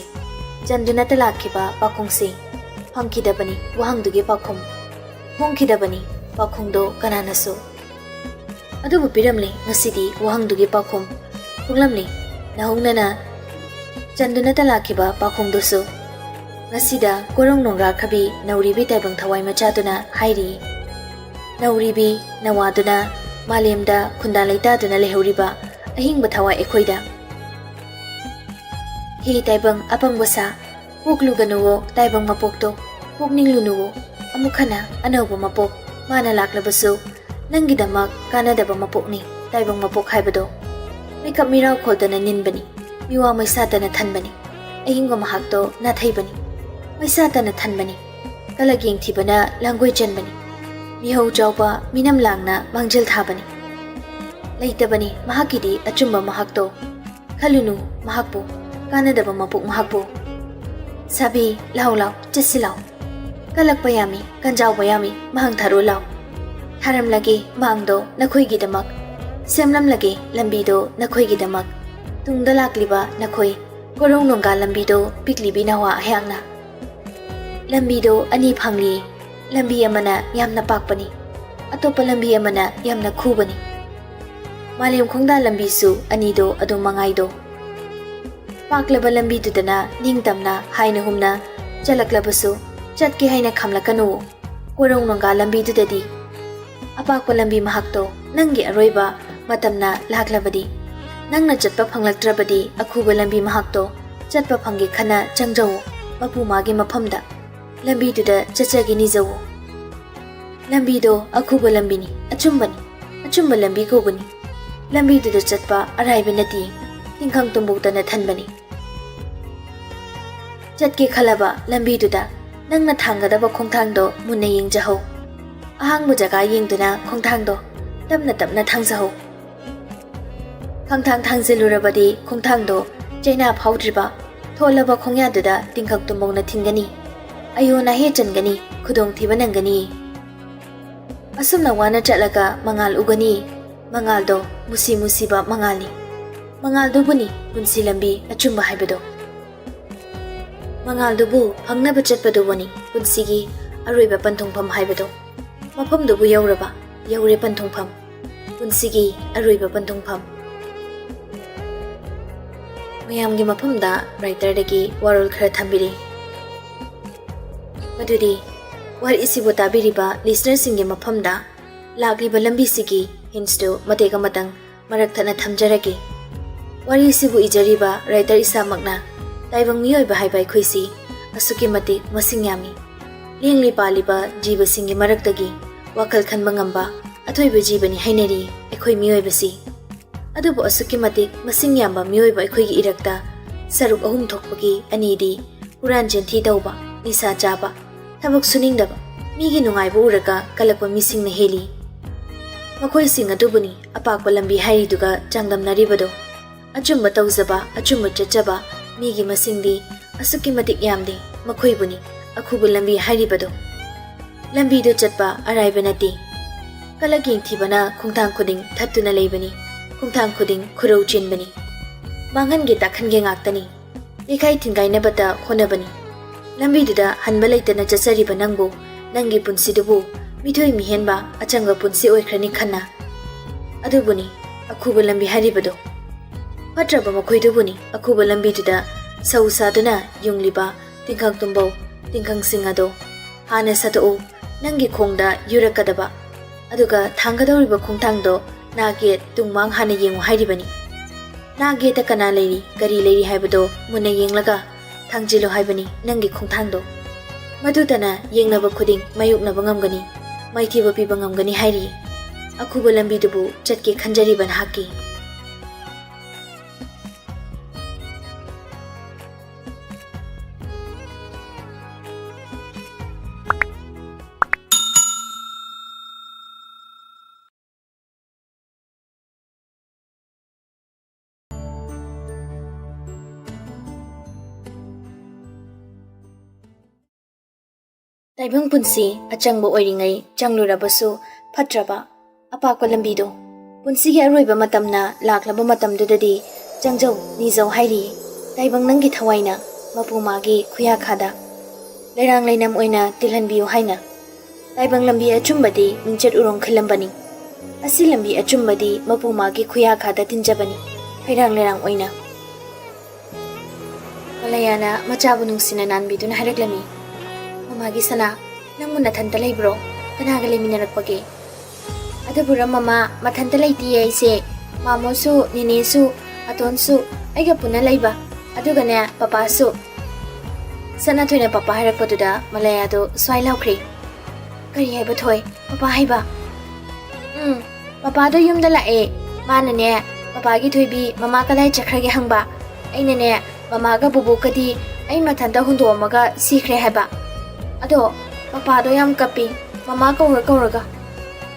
ꯆꯟꯗꯨꯅꯇ ꯂꯥꯛꯈꯤꯕ ꯄꯥꯎꯈꯨꯝꯁꯦ ꯐꯪꯈꯤꯗꯕꯅꯤ꯫ ꯋꯥꯍꯪꯗꯨꯒꯤ ꯄꯥꯎꯈꯨꯝ ꯐꯣꯡꯈꯤꯗꯕꯅꯤ꯫ ꯄꯥꯎꯈꯨꯝꯗꯣ ꯀꯅꯥꯅꯁꯨ꯫ ꯑꯗꯨꯕꯨ ꯄꯤꯔꯝꯂꯦ ꯉꯁꯤꯗꯤ ꯋꯥꯍꯪꯗꯨꯒꯤ ꯄꯥꯎꯈꯨꯝ꯫ ꯐꯣꯡꯂꯝꯂꯦ ꯅꯧꯍꯧꯅꯅ ꯆꯟꯗꯨꯅꯇ ꯂꯥꯛꯈꯤꯕ ꯄꯥꯎꯈꯨꯝꯗꯨꯁꯨ꯫ ꯉꯁꯤꯗ ꯀꯣꯔꯧ ꯅꯣꯡꯒ꯭ꯔꯥꯈꯕꯤ ꯅꯧꯔꯤꯕꯤ ꯇꯥꯏꯕꯪ ꯊꯋꯥꯏ ꯃꯆꯥꯗꯨꯅ ꯍꯥꯏꯔꯤ, ꯅꯧꯔꯤꯕꯤ ꯅꯋꯥꯗꯨꯅ ꯃꯥꯂꯦꯝꯗ ꯈꯨꯟꯗꯥ ꯂꯩꯇꯥꯗꯨꯅ ꯂꯩꯍꯧꯔꯤꯕ ꯑꯍꯤꯡꯕ ꯊꯋꯥꯏ ꯑꯩꯈꯣꯏꯗ꯫ ꯍꯦ ꯇꯥꯏꯕꯪ ꯑꯄꯪꯕ ꯁꯥ, ꯄꯣꯛꯂꯨꯒꯅꯨꯋꯣ ꯇꯥꯏꯕꯪ ꯃꯄꯣꯛꯇꯣ, ꯄꯣꯛꯅꯤꯡꯂꯨꯅꯨꯋꯣ꯫ ꯑꯃꯨꯛ ꯍꯟꯅ ꯑꯅꯧꯕ ꯃꯄꯣꯛ ꯃꯥꯅ ꯂꯥꯛꯂꯕꯁꯨ, ꯅꯪꯒꯤꯗꯃꯛ ꯀꯥꯟꯅꯗꯕ ꯃꯄꯣꯛꯅꯤ ꯇꯥꯏꯕꯪ ꯃꯄꯣꯛ ꯍꯥꯏꯕꯗꯣ꯫ ꯃꯤꯀꯞ ꯃꯤꯔꯥꯎ ꯈꯣꯜꯗꯅ ꯅꯤꯟꯕꯅꯤ, ꯃꯤꯋꯥ ꯃꯩꯁꯥꯗꯅ ꯊꯟꯕꯅꯤ꯫ ꯑꯍꯤꯡꯕ ꯃꯍꯥꯛꯇꯣ ꯅꯥꯊꯩꯕꯅꯤ꯫ ꯃꯩꯁꯥ ꯇꯅ ꯊꯟꯕꯅꯤ꯫ ꯀꯂꯛ ꯌꯦꯡꯊꯤꯕꯅ ꯂꯥꯡꯒꯣꯏ ꯆꯟꯕꯅꯤ꯫ ꯃꯤꯍꯧ ꯆꯥꯎꯕ ꯃꯤꯅꯝ ꯂꯥꯡꯅ ꯃꯥꯡꯖꯤꯜ ꯊꯥꯕꯅꯤ꯫ ꯂꯩꯇꯕꯅꯤ ꯃꯍꯥꯛꯀꯤꯗꯤ ꯑꯆꯨꯝꯕ ꯃꯍꯥꯛꯇꯣ꯫ ꯈꯜꯂꯨꯅꯨ ꯃꯍꯥꯛꯄꯨ, ꯀꯥꯟꯅꯗꯕ ꯃꯄꯣꯛ ꯃꯍꯥꯛꯄꯨ꯫ ꯁꯥꯕꯤ, ꯂꯥꯎ ꯂꯥꯎ, ꯆꯠꯁꯤ ꯂꯥꯎ꯫ ꯀꯜꯂꯛꯄ ꯌꯥꯝꯃꯤ, ꯀꯟꯖꯥꯎꯕ ꯌꯥꯝꯃꯤ, ꯃꯍꯥꯡ ꯊꯥꯔꯨ ꯂꯥꯎ꯫ ꯊꯥꯔꯝꯂꯒꯦ ꯃꯥꯡꯗꯣ ꯅꯈꯣꯏꯒꯤꯗꯃꯛ, ꯁꯦꯝꯂꯝꯂꯒꯦ ꯂꯝꯕꯤꯗꯣ ꯅꯈꯣꯏꯒꯤꯗꯃꯛ꯫ ꯇꯨꯡꯗ ꯂꯥꯛꯂꯤꯕ ꯅꯈꯣꯏ ꯀꯣꯔꯧ ꯅꯣꯡꯒꯥ ꯂꯝꯕꯤꯗꯣ ꯄꯤꯛꯂꯤꯕꯤ ꯅꯋꯥ ꯑꯩꯍꯥꯛꯅ꯫ ꯂꯝꯕꯤꯗꯣ ꯑꯅꯤ ꯐꯪꯂꯤ꯫ ꯂꯝꯕꯤ ꯑꯃꯅ ꯌꯥꯝꯅ ꯄꯥꯛꯄꯅꯤ, ꯑꯇꯣꯞꯄ ꯂꯝꯕꯤ ꯑꯃꯅ ꯌꯥꯝꯅ ꯈꯨꯕꯅꯤ꯫ ꯃꯥꯂꯦꯝ ꯈꯣꯡꯗꯥ ꯂꯝꯕꯤꯁꯨ ꯑꯅꯤꯗꯣ ꯑꯗꯨꯝ ꯃꯉꯥꯏꯗꯣ꯫ ꯄꯥꯛꯂꯕ ꯂꯝꯕꯤꯗꯨꯗꯅ ꯅꯤꯡꯇꯝꯅ ꯍꯥꯏꯅ ꯍꯨꯝꯅ ꯆꯠꯂꯛꯂꯕꯁꯨ, ꯆꯠꯀꯦ ꯍꯥꯏꯅ ꯈꯥꯝꯂꯛꯀꯅꯨ꯫ ꯀꯣꯔꯧ ꯅꯣꯡꯒꯥ ꯂꯝꯕꯤꯗꯨꯗꯗꯤ ꯑꯄꯥꯛꯄ ꯂꯝꯕꯤ ꯃꯍꯥꯛꯇꯣ ꯅꯪꯒꯤ ꯑꯔꯣꯏꯕ ꯃꯇꯝꯅ ꯂꯥꯛꯂꯕꯗꯤ, ꯅꯪꯅ ꯆꯠꯄ ꯐꯪꯂꯛꯇ꯭ꯔꯕꯗꯤ ꯑꯈꯨꯕ ꯂꯝꯕꯤ ꯃꯍꯥꯛꯇꯣ ꯆꯠꯄ ꯐꯪꯒꯦ ꯈꯟꯅ ꯆꯪꯖꯧ꯫ ꯃꯄꯨ ꯃꯥꯒꯤ ꯃꯐꯝꯗ ꯂꯝꯕꯤꯗꯨꯗ ꯆꯠꯆꯒꯦ ꯅꯤꯖꯧ꯫ ꯂꯝꯕꯤꯗꯣ ꯑꯈꯨꯕ ꯂꯝꯕꯤꯅꯤ, ꯑꯆꯨꯝꯕꯅꯤ, ꯑꯆꯨꯝꯕ ꯂꯝꯕꯤ ꯀꯧꯕꯅꯤ꯫ ꯂꯝꯕꯤꯗꯨꯗ ꯆꯠꯄ ꯑꯔꯥꯏꯕ ꯅꯠꯇꯦ, ꯇꯤꯡꯈꯪ ꯇꯨꯝꯕꯧꯇꯅ ꯊꯟꯕꯅꯤ꯫ ꯆꯠꯀꯦ ꯈꯜꯂꯕ ꯂꯝꯕꯤꯗꯨꯗ ꯅꯪꯅ ꯊꯥꯡꯒꯗꯕ ꯈꯣꯡꯊꯥꯡꯗꯣ ꯃꯨꯟꯅ ꯌꯦꯡꯖꯍꯧ꯫ ꯑꯍꯥꯡꯕ ꯖꯒꯥ ꯌꯦꯡꯗꯨꯅ ꯈꯣꯡꯊꯥꯡꯗꯣ ꯇꯞꯅ ꯇꯞꯅ ꯊꯥꯡꯖꯍꯧ꯫ ꯈꯣꯡꯊꯥꯡ ꯊꯥꯡꯖꯤꯜꯂꯨꯔꯕꯗꯤ ꯈꯣꯡꯊꯥꯡꯗꯣ ꯆꯩꯅꯥ ꯐꯥꯎꯗ꯭ꯔꯤꯕ ꯊꯣꯜꯂꯕ ꯈꯣꯡꯌꯥꯗꯨꯗ ꯇꯤꯡꯈꯪ ꯇꯨꯝꯕꯧꯅ ꯊꯤꯟꯒꯅꯤ꯫ ꯑꯌꯣ ꯅꯥꯍꯦ ꯆꯟꯒꯅꯤ, ꯈꯨꯗꯣꯡꯊꯤꯕ ꯅꯪꯒꯅꯤ꯫ ꯑꯁꯨꯝꯅ ꯋꯥꯅ ꯆꯠꯂꯒ ꯃꯉꯥꯜ ꯎꯒꯅꯤ꯫ ꯃꯉꯥꯜꯗꯣ ꯃꯨꯁꯤ ꯃꯨꯁꯤꯕ ꯃꯉꯥꯜꯅꯤ꯫ ꯃꯉꯥꯜꯗꯨꯕꯨꯅꯤ ꯄꯨꯟꯁꯤ ꯂꯝꯕꯤ ꯑꯆꯨꯝꯕ ꯍꯥꯏꯕꯗꯣ꯫ ꯃꯉꯥꯜꯗꯨꯕꯨ ꯐꯪꯅꯕ ꯆꯠꯄꯗꯨꯕꯨꯅꯤ ꯄꯨꯟꯁꯤꯒꯤ ꯑꯔꯣꯏꯕ ꯄꯟꯊꯨꯡꯐꯝ ꯍꯥꯏꯕꯗꯣ꯫ ꯃꯐꯝꯗꯨꯕꯨ ꯌꯧꯔꯕ, ꯌꯧꯔꯦ ꯄꯟꯊꯨꯡꯐꯝ, ꯄꯨꯟꯁꯤꯒꯤ ꯑꯔꯣꯏꯕ ꯄꯟꯊꯨꯡꯐꯝ꯫ ꯃꯌꯥꯝꯒꯤ ꯃꯐꯝꯗ ꯋ꯭ꯔꯥꯏꯇꯔꯗꯒꯤ ꯋꯥꯔꯣꯜ ꯈꯔ ꯊꯝꯕꯤꯔꯤ꯫ ꯃꯗꯨꯗꯤ ꯋꯥꯔꯤꯁꯤꯕꯨ ꯇꯥꯕꯤꯔꯤꯕ ꯂꯤꯁꯅꯔꯁꯤꯡꯒꯤ ꯃꯐꯝꯗ ꯂꯥꯛꯂꯤꯕ ꯂꯝꯕꯤꯁꯤꯒꯤ ꯍꯤꯟꯁꯇꯨ ꯃꯇꯦꯛ ꯑꯃꯇꯪ ꯃꯔꯛ ꯊꯠꯅ ꯊꯝꯖꯔꯒꯦ꯫ ꯋꯥꯔꯤꯁꯤꯕꯨ ꯏꯖꯔꯤꯕ ꯔꯥꯏꯇꯔ ꯏꯁꯥꯃꯛꯅ ꯇꯥꯏꯕꯪ ꯃꯤꯑꯣꯏꯕ ꯍꯥꯏꯕ ꯑꯩꯈꯣꯏꯁꯤ ꯑꯁꯨꯛꯀꯤ ꯃꯇꯤꯛ ꯃꯁꯤꯡ ꯌꯥꯝꯃꯤ꯫ ꯂꯦꯡꯂꯤ ꯄꯥꯜꯂꯤꯕ ꯖꯤꯕꯁꯤꯡꯒꯤ ꯃꯔꯛꯇꯒꯤ ꯋꯥꯈꯜ ꯈꯟꯕ ꯉꯝꯕ ꯑꯊꯣꯏꯕ ꯖꯤꯕꯅꯤ ꯍꯥꯏꯅꯔꯤ ꯑꯩꯈꯣꯏ ꯃꯤꯑꯣꯏꯕꯁꯤ꯫ ꯑꯗꯨꯕꯨ ꯑꯁꯨꯛꯀꯤ ꯃꯇꯤꯛ ꯃꯁꯤꯡ ꯌꯥꯝꯕ ꯃꯤꯑꯣꯏꯕ ꯑꯩꯈꯣꯏꯒꯤ ꯏꯔꯛꯇ ꯁꯔꯨꯛ ꯑꯍꯨꯝ ꯊꯣꯛꯄꯒꯤ ꯑꯅꯤꯗꯤ ꯍꯨꯔꯥꯟ ꯆꯤꯟꯊꯤ ꯇꯧꯕ, ꯅꯤꯁꯥ ꯆꯥꯕ, ꯊꯕꯛ ꯁꯨꯅꯤꯡꯗꯕ, ꯃꯤꯒꯤ ꯅꯨꯡꯉꯥꯏꯕ ꯎꯔꯒ ꯀꯜꯂꯛꯄ ꯃꯤꯁꯤꯡꯅ ꯍꯦꯜꯂꯤ꯫ ꯃꯈꯣꯏꯁꯤꯡ ꯑꯗꯨꯕꯨꯅꯤ ꯑꯄꯥꯛꯄ ꯂꯝꯕꯤ ꯍꯥꯏꯔꯤꯗꯨꯒ ꯆꯥꯡꯗꯝꯅꯔꯤꯕꯗꯣ꯫ ꯑꯆꯨꯝꯕ ꯇꯧꯖꯕ, ꯑꯆꯨꯝꯕ ꯆꯠꯆꯕ ꯃꯤꯒꯤ ꯃꯁꯤꯡꯗꯤ ꯑꯁꯨꯛꯀꯤ ꯃꯇꯤꯛ ꯌꯥꯝꯗꯦ꯫ ꯃꯈꯣꯏꯕꯨꯅꯤ ꯑꯈꯨꯕ ꯂꯝꯕꯤ ꯍꯥꯏꯔꯤꯕꯗꯣ꯫ ꯂꯝꯕꯤꯗꯨ ꯆꯠꯄ ꯑꯔꯥꯏꯕ ꯅꯠꯇꯦ꯫ ꯀꯂꯛ ꯌꯦꯡꯊꯤꯕꯅ ꯈꯣꯡꯊꯥꯡ ꯈꯨꯗꯤꯡ ꯊꯠꯇꯨꯅ ꯂꯩꯕꯅꯤ꯫ ꯈꯣꯡꯊꯥꯡ ꯈꯨꯗꯤꯡ ꯈꯨꯔꯧ ꯆꯦꯟꯕꯅꯤ꯫ ꯃꯥꯡꯍꯟꯒꯦ ꯇꯥꯛꯍꯟꯒꯦ ꯉꯥꯛꯇꯅꯤ꯫ ꯂꯩꯈꯥꯏ ꯊꯤꯟꯒꯥꯏꯅꯕꯇ ꯍꯣꯠꯅꯕꯅꯤ꯫ ꯂꯝꯕꯤꯗꯨꯗ ꯍꯟꯕ ꯂꯩꯇꯅ ꯆꯠꯆꯔꯤꯕ ꯅꯪꯕꯨ, ꯅꯪꯒꯤ ꯄꯨꯟꯁꯤꯗꯨꯕꯨ ꯃꯤꯊꯣꯏ ꯃꯤꯍꯦꯟꯕ ꯑꯆꯪꯕ ꯄꯨꯟꯁꯤ ꯑꯣꯏꯈ꯭ꯔꯅꯤ ꯈꯟꯅ꯫ ꯑꯗꯨꯕꯨꯅꯤ ꯑꯈꯨꯕ ꯂꯝꯕꯤ ꯍꯥꯏꯔꯤꯕꯗꯣ꯫ ꯐꯠꯇ꯭ꯔꯕ ꯃꯈꯣꯏꯗꯨꯕꯨꯅꯤ ꯑꯈꯨꯕ ꯂꯝꯕꯤꯗꯨꯗ ꯁꯧ ꯁꯥꯗꯨꯅ ꯌꯨꯡꯂꯤꯕ ꯇꯤꯡꯈꯪ ꯇꯨꯝꯕꯧ ꯇꯤꯡꯈꯪꯁꯤꯡ ꯑꯗꯣ꯫ ꯍꯥꯟꯅ ꯁꯠꯇꯣꯛꯎ, ꯅꯪꯒꯤ ꯈꯣꯡꯗ ꯌꯨꯔꯛꯀꯗꯕ꯫ ꯑꯗꯨꯒ ꯊꯥꯡꯒꯗꯧꯔꯤꯕ ꯈꯣꯡꯊꯥꯡꯗꯣ ꯅꯥꯛ ꯌꯦꯠ ꯇꯨꯡ ꯃꯥꯡ ꯍꯥꯟꯅ ꯌꯦꯡꯉꯨ ꯍꯥꯏꯔꯤꯕꯅꯤ꯫ ꯅꯥꯛ ꯌꯦꯠꯇ ꯀꯅꯥ ꯂꯩꯔꯤ, ꯀꯔꯤ ꯂꯩꯔꯤ ꯍꯥꯏꯕꯗꯣ ꯃꯨꯟꯅ ꯌꯦꯡꯂꯒ ꯊꯥꯡꯖꯤꯜꯂꯨ ꯍꯥꯏꯕꯅꯤ ꯅꯪꯒꯤ ꯈꯣꯡꯊꯥꯡꯗꯣ꯫ ꯃꯗꯨꯇꯅ ꯌꯦꯡꯅꯕ ꯈꯨꯗꯤꯡ ꯃꯥꯌꯣꯛꯅꯕ ꯉꯝꯒꯅꯤ, ꯃꯥꯏꯊꯤꯕ ꯄꯤꯕ ꯉꯝꯒꯅꯤ ꯍꯥꯏꯔꯤ꯫ ꯑꯈꯨꯕ ꯂꯝꯕꯤꯗꯨꯕꯨ ꯆꯠꯀꯦ ꯈꯟꯖꯔꯤꯕ ꯅꯍꯥꯛꯀꯤ꯫ ꯇꯥꯏꯕꯪ ꯄꯨꯟꯁꯤ ꯑꯆꯪꯕ ꯑꯣꯏꯔꯤꯉꯩ ꯆꯪꯂꯨꯔꯕꯁꯨ ꯐꯠꯇ꯭ꯔꯕ ꯑꯄꯥꯛꯄ ꯂꯝꯕꯤꯗꯣ꯫ ꯄꯨꯟꯁꯤꯒꯤ ꯑꯔꯣꯏꯕ ꯃꯇꯝꯅ ꯂꯥꯛꯂꯕ ꯃꯇꯝꯗꯨꯗꯗꯤ ꯆꯪꯖꯧ, ꯅꯤꯖꯧ ꯍꯥꯏꯔꯤ꯫ ꯇꯥꯏꯕꯪ ꯅꯪꯒꯤ ꯊꯋꯥꯏꯅ ꯃꯄꯨ ꯃꯥꯒꯤ ꯈꯨꯌꯥꯈꯥꯗ ꯂꯩꯔꯥꯡ ꯂꯩꯅꯝ ꯑꯣꯏꯅ ꯇꯤꯜꯍꯟꯕꯤꯌꯨ ꯍꯥꯏꯅ꯫ ꯇꯥꯏꯕꯪ ꯂꯝꯕꯤ ꯑꯆꯨꯝꯕꯗꯤ ꯃꯤꯡꯆꯠ ꯎꯔꯣꯡ ꯈꯤꯜꯂꯝꯕꯅꯤ꯫ ꯑꯁꯤ ꯂꯝꯕꯤ ꯑꯆꯨꯝꯕꯗꯤ ꯃꯄꯨ ꯃꯥꯒꯤ ꯈꯨꯌꯥꯈꯥꯗ ꯇꯤꯟꯖꯕꯅꯤ, ꯐꯩꯔꯥꯡ ꯂꯩꯔꯥꯡ ꯑꯣꯏꯅ꯫ ꯃꯂꯌꯥꯅ ꯃꯆꯥꯕꯨ ꯅꯨꯡꯁꯤꯅ ꯅꯥꯟꯕꯤꯗꯨꯅ ꯍꯥꯏꯔꯛꯂꯝꯃꯤ, "ꯃꯃꯥꯒꯤ ꯁꯅꯥ, ꯅꯪꯕꯨ ꯅꯊꯟꯇ ꯂꯩꯕ꯭ꯔꯣ? ꯀꯅꯥꯒ ꯂꯩꯃꯤꯟꯅꯔꯛꯄꯒꯦ?" "ꯑꯗꯨꯕꯨꯔ ꯃꯃꯥ, ꯃꯊꯟꯇ ꯂꯩꯇꯤꯌꯦ ꯑꯩꯁꯦ꯫ ꯃꯥꯃꯣꯁꯨ, ꯅꯦꯅꯦꯁꯨ, ꯑꯇꯣꯟꯁꯨ ꯑꯩꯒ ꯄꯨꯟꯅ ꯂꯩꯕ꯫ ꯑꯗꯨꯒꯅꯦ, ꯄꯄꯥꯁꯨ꯫" ꯁꯅꯥꯊꯣꯏꯅ ꯄꯄꯥ ꯍꯥꯏꯔꯛꯄꯗꯨꯗ ꯃꯂꯌꯥꯗꯣ ꯁ꯭ꯋꯥꯏ ꯂꯥꯎꯈ꯭ꯔꯦ꯫ "ꯀꯔꯤ ꯍꯥꯏꯕ ꯊꯣꯏ? ꯄꯄꯥ ꯍꯥꯏꯕ?" "ꯎꯝ, ꯄꯄꯥꯗꯣ ꯌꯨꯝꯗ ꯂꯥꯛꯑꯦ꯫ ꯃꯥꯅꯅꯦ, ꯄꯄꯥꯒꯤ ꯊꯣꯏꯕꯤ ꯃꯃꯥ ꯀꯗꯥꯏ ꯆꯠꯈ꯭ꯔꯒꯦ ꯍꯪꯕ꯫ ꯑꯩꯅꯅꯦ, ꯃꯃꯥꯒ ꯕꯨꯕꯣꯛꯀꯗꯤ ꯑꯩ ꯃꯊꯟꯇ ꯍꯨꯟꯗꯣꯛꯑꯝꯃꯒ ꯁꯤꯈ꯭ꯔꯦ ꯍꯥꯏꯕ꯫ ꯑꯗꯣ ꯄꯄꯥꯗꯣ ꯌꯥꯝ ꯀꯞꯄꯤ, ꯃꯃꯥ ꯀꯧꯔ ꯀꯧꯔꯒ꯫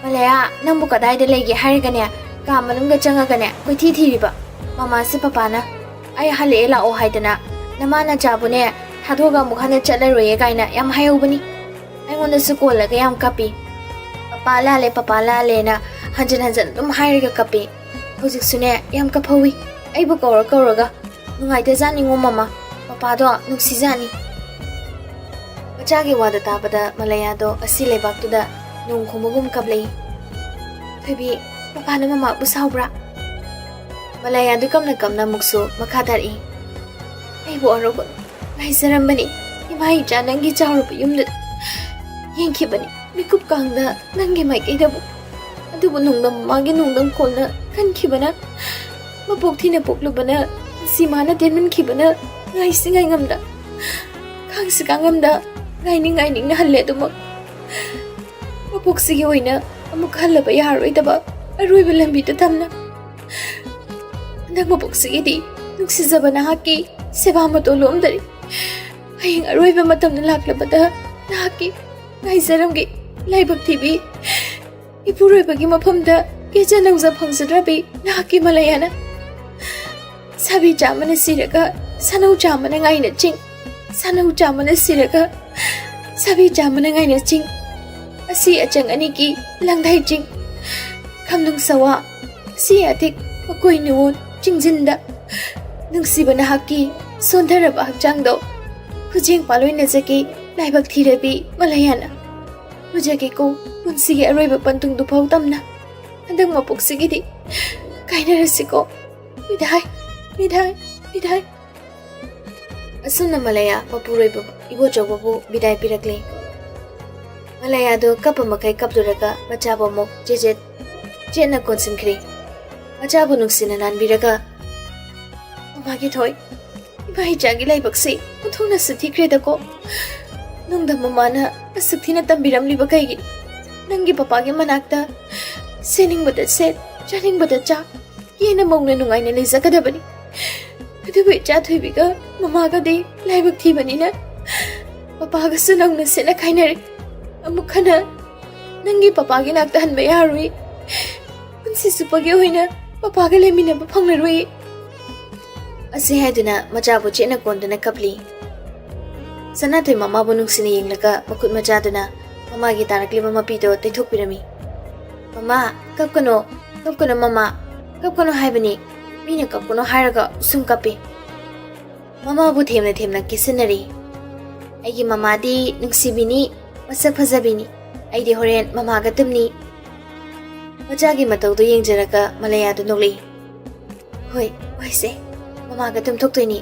"ꯃꯂꯌꯥ, ꯅꯪꯕꯨ ꯀꯗꯥꯏꯗ ꯂꯩꯒꯦ?" ꯍꯥꯏꯔꯒꯅꯦ, ꯀꯥ ꯃꯅꯨꯡꯗ ꯆꯪꯉꯒꯅꯦ ꯀꯣꯏꯊꯤ ꯊꯤꯔꯤꯕ꯫ ꯃꯃꯥꯁꯦ ꯄꯄꯥꯅ "ꯑꯩ ꯍꯜꯂꯛꯑꯦ ꯂꯥꯛꯑꯣ" ꯍꯥꯏꯗꯅ, "ꯅꯃꯥ ꯅꯆꯥꯕꯨꯅꯦ ꯊꯥꯗꯣꯛꯑꯒ ꯑꯃꯨꯛ ꯍꯟꯅ ꯆꯠꯂꯔꯣꯏꯌꯦ" ꯀꯥꯏꯅ ꯌꯥꯝ ꯍꯥꯏꯍꯧꯕꯅꯤ꯫ ꯑꯩꯉꯣꯟꯗꯁꯨ ꯀꯣꯜꯂꯒ ꯌꯥꯝ ꯀꯞꯄꯤ꯫ "ꯄꯄꯥ ꯂꯥꯜꯂꯦ, ꯄꯄꯥ ꯂꯥꯜꯂꯦꯅ" ꯍꯟꯖꯤꯟ ꯍꯟꯖꯤꯟ ꯑꯗꯨꯝ ꯍꯥꯏꯔꯒ ꯀꯞꯄꯤ꯫ ꯍꯧꯖꯤꯛꯁꯨꯅꯦ ꯌꯥꯝ ꯀꯞꯍꯧꯋꯤ, ꯑꯩꯕꯨ ꯀꯧꯔ ꯀꯧꯔꯒ꯫ ꯅꯨꯡꯉꯥꯏꯇꯖꯥꯠꯅꯤꯉꯣ ꯃꯃꯥ, ꯄꯄꯥꯗꯣ ꯅꯨꯡꯁꯤꯖꯥꯠꯅꯤ꯫ ꯃꯆꯥꯒꯤ ꯋꯥꯗꯣ ꯇꯥꯕꯗ ꯃꯂꯌꯥꯗꯣ ꯑꯁꯤ ꯂꯩꯕꯥꯛꯇꯨꯗ ꯅꯣꯡ ꯈꯨꯝꯕꯒꯨꯝ ꯀꯞꯂꯛꯏ꯫ "ꯊꯣꯏꯕꯤ, ꯄꯄꯥꯅ ꯃꯃꯥꯕꯨ ꯁꯥꯎꯕ꯭ꯔꯥ?" ꯃꯂꯌꯥꯗꯨ ꯀꯞꯅ ꯀꯞꯅ ꯑꯃꯨꯛꯁꯨ ꯃꯈꯥ ꯇꯥꯔꯛꯏ꯫ "ꯑꯩꯕꯨ ꯑꯔꯧꯕ ꯉꯥꯏꯖꯔꯝꯕꯅꯤ, ꯏꯃꯥ ꯏꯆꯥ ꯅꯪꯒꯤ ꯆꯥꯎꯔꯕ ꯌꯨꯝꯗꯨꯗ ꯌꯦꯡꯈꯤꯕꯅꯤ꯫ ꯃꯤꯀꯨꯞ ꯀꯥꯡꯅ ꯅꯪꯒꯤ ꯃꯥꯏꯀꯩꯗꯕꯨ꯫ ꯑꯗꯨꯕꯨ ꯅꯣꯡꯗꯝ ꯃꯃꯥꯒꯤ ꯅꯣꯡꯗꯝ ꯈꯣꯟꯅ ꯈꯟꯈꯤꯕꯅ, ꯃꯄꯣꯛ ꯊꯤꯅ ꯄꯣꯛꯂꯨꯕꯅ, ꯁꯤꯃꯥꯅ ꯇꯦꯟꯃꯟꯈꯤꯕꯅ ꯉꯥꯏꯁꯤ ꯉꯥꯏꯉꯝꯗ, ꯈꯥꯡꯁꯤ ꯈꯥꯡꯉꯝꯗ, ꯉꯥꯏꯅꯤꯡ ꯉꯥꯏꯅꯤꯡꯅ ꯍꯜꯂꯦ ꯑꯗꯨꯃꯛ꯫ ꯃꯄꯣꯛꯁꯤꯒꯤ ꯑꯣꯏꯅ ꯑꯃꯨꯛ ꯍꯜꯂꯕ ꯌꯥꯔꯔꯣꯏꯗꯕ ꯑꯔꯣꯏꯕ ꯂꯝꯕꯤꯗ ꯊꯝꯅ꯫ ꯍꯟꯗꯛ ꯃꯄꯣꯛꯁꯤꯒꯤꯗꯤ ꯅꯨꯡꯁꯤꯖꯕ ꯅꯍꯥꯛꯀꯤ ꯁꯦꯕꯥ ꯃꯇꯣ ꯂꯣꯝꯗꯔꯤ꯫ ꯍꯌꯦꯡ ꯑꯔꯣꯏꯕ ꯃꯇꯝꯗ ꯂꯥꯛꯂꯕꯗ ꯅꯍꯥꯛꯀꯤ ꯉꯥꯏꯖꯔꯝꯒꯦ ꯂꯥꯏꯕꯛ ꯊꯤꯕꯤ, ꯏꯄꯨꯔꯣꯏꯕꯒꯤ ꯃꯐꯝꯗ ꯀꯦꯖ ꯅꯧꯖ ꯐꯪꯖꯗ꯭ꯔꯕꯤ ꯅꯍꯥꯛꯀꯤ ꯃꯂꯌꯥꯅ꯫ ꯁꯥꯕꯤ ꯆꯥꯝꯃꯅ ꯁꯤꯔꯒ ꯁꯥꯅꯧ ꯆꯥꯝꯃꯅ ꯉꯥꯏꯅ ꯆꯤꯡ, ꯁꯥꯅꯧ ꯆꯥꯝꯃꯅ ꯁꯤꯔꯒ ꯁꯥꯕꯤ ꯆꯥꯝꯃꯅ ꯉꯥꯏꯅ ꯆꯤꯡ꯫ ꯑꯁꯤ ꯑꯆꯪ ꯑꯅꯤꯒꯤ ꯂꯪꯗꯥꯏ ꯆꯤꯡ, ꯈꯝꯅꯨꯡ ꯁꯋꯥ, ꯁꯤ ꯑꯇꯤꯛ ꯃꯀꯣꯏ ꯅꯤꯉꯣꯜ ꯆꯤꯡꯖꯤꯟꯗ ꯅꯨꯡꯁꯤꯕ ꯅꯍꯥꯛꯀꯤ ꯁꯣꯟꯊꯔꯕ ꯍꯛꯆꯥꯡꯗꯣ ꯈꯨꯖꯦꯡ ꯄꯥꯂꯣꯏꯅꯖꯒꯦ ꯂꯥꯏꯕꯛ ꯊꯤꯔꯕꯤ ꯃꯂꯌꯥꯅ꯫ ꯎꯖꯒꯦꯀꯣ ꯄꯨꯟꯁꯤꯒꯤ ꯑꯔꯣꯏꯕ ꯄꯟꯊꯨꯡꯗꯨ ꯐꯥꯎ ꯇꯝꯅ꯫ ꯍꯟꯗꯛ ꯃꯄꯣꯛꯁꯤꯒꯤꯗꯤ ꯀꯥꯏꯅꯔꯁꯤꯀꯣ꯫ ꯕꯤꯗꯥꯏ, ꯕꯤꯗꯥꯏ, ꯕꯤꯗꯥꯏ꯫ ꯑꯁꯨꯝꯅ ꯃꯂꯌꯥ ꯃꯄꯨꯔꯣꯏꯕ ꯏꯕꯣꯆꯧꯕꯕꯨ ꯕꯤꯗꯥꯏ ꯄꯤꯔꯛꯂꯦ꯫ ꯃꯂꯌꯥꯗꯨ ꯀꯞꯄ ꯃꯈꯩ ꯀꯞꯂꯨꯔꯒ ꯃꯆꯥꯕꯨ ꯑꯃꯨꯛ ꯆꯦꯖꯦꯠ ꯆꯦꯠꯅ ꯀꯣꯟꯁꯤꯟꯈ꯭ꯔꯦ꯫ ꯃꯆꯥꯕꯨ ꯅꯨꯡꯁꯤꯅ ꯅꯥꯟꯕꯤꯔꯒ, "ꯃꯃꯥꯒꯤ ꯊꯣꯏ, ꯏꯃꯥ ꯏꯆꯥꯒꯤ ꯂꯥꯏꯕꯛꯁꯤ ꯑꯣꯟꯊꯣꯛꯅꯁꯨ ꯊꯤꯈ꯭ꯔꯦꯗꯀꯣ꯫ ꯅꯨꯡꯗ ꯃꯃꯥꯅ ꯑꯁꯨꯛ ꯊꯤꯅ ꯇꯝꯕꯤꯔꯝꯂꯤꯕ ꯀꯩꯒꯤꯅꯣ? ꯅꯪꯒꯤ ꯄꯄꯥꯒꯤ ꯃꯅꯥꯛꯇ ꯁꯦꯠꯅꯤꯡꯕꯗ ꯁꯦꯠ, ꯆꯥꯅꯤꯡꯕꯗ ꯆꯥ, ꯀꯦꯅ ꯃꯧꯅ ꯅꯨꯡꯉꯥꯏꯅ ꯂꯩꯖꯒꯗꯕꯅꯤ꯫ ꯑꯗꯨꯕꯨ ꯏꯆꯥ ꯊꯣꯏꯕꯤꯒ ꯃꯃꯥꯒꯗꯤ ꯂꯥꯏꯕꯛ ꯊꯤꯕꯅꯤꯅ ꯄꯄꯥꯒꯁꯨ ꯅꯧꯅ ꯁꯦꯠꯅ ꯈꯥꯏꯅꯔꯦ꯫ ꯑꯃꯨꯛ ꯍꯟꯅ ꯅꯪꯒꯤ ꯄꯄꯥꯒꯤ ꯅꯥꯛꯇ ꯍꯟꯕ ꯌꯥꯔꯣꯏ꯫ ꯄꯨꯟꯁꯤ ꯆꯨꯞꯄꯒꯤ ꯑꯣꯏꯅ ꯄꯄꯥꯒ ꯂꯩꯃꯤꯟꯅꯕ ꯐꯪꯂꯔꯣꯏ꯫ ꯑꯁꯤ ꯍꯥꯏꯗꯨꯅ ꯃꯆꯥꯕꯨ ꯆꯦꯠꯅ ꯀꯣꯟꯗꯨꯅ ꯀꯞꯂꯤ꯫ ꯁꯅꯥꯊꯣꯏ ꯃꯃꯥꯕꯨ ꯅꯨꯡꯁꯤꯅ ꯌꯦꯡꯂꯒ ꯃꯈꯨꯠ ꯃꯆꯥꯗꯨꯅ ꯃꯃꯥꯒꯤ ꯇꯥꯔꯛꯂꯤꯕ ꯃꯄꯤꯗꯣ ꯇꯩꯊꯣꯛꯄꯤꯔꯝꯃꯤ꯫ "ꯃꯃꯥ, ꯀꯞꯀꯅꯣ, ꯀꯞꯀꯅꯣ ꯃꯃꯥ, ꯀꯞꯀꯅꯣ ꯍꯥꯏꯕꯅꯤ꯫ ꯃꯤꯅ ꯀꯞꯀꯅꯣ ꯍꯥꯏꯔꯒ ꯁꯨꯝ ꯀꯞꯄꯤ꯫" ꯃꯃꯥꯕꯨ ꯊꯦꯝꯅ ꯊꯦꯝꯅ ꯀꯦꯁꯤꯟꯅꯔꯤ꯫ "ꯑꯩꯒꯤ ꯃꯃꯥꯗꯤ ꯅꯨꯡꯁꯤꯕꯤꯅꯤ, ꯃꯁꯛ ꯐꯖꯕꯤꯅꯤ꯫ ꯑꯩꯗꯤ ꯍꯣꯔꯦꯟ ꯃꯃꯥꯒ ꯇꯨꯝꯅꯤ꯫" ꯃꯆꯥꯒꯤ ꯃꯇꯧꯗꯨ ꯌꯦꯡꯖꯔꯒ ꯃꯂꯌꯥꯗꯨ ꯅꯣꯛꯂꯛꯏ꯫ "ꯍꯣꯏ, ꯍꯣꯏꯁꯦ, ꯃꯃꯥꯒ ꯇꯨꯝꯊꯣꯛꯇꯣꯏꯅꯤ꯫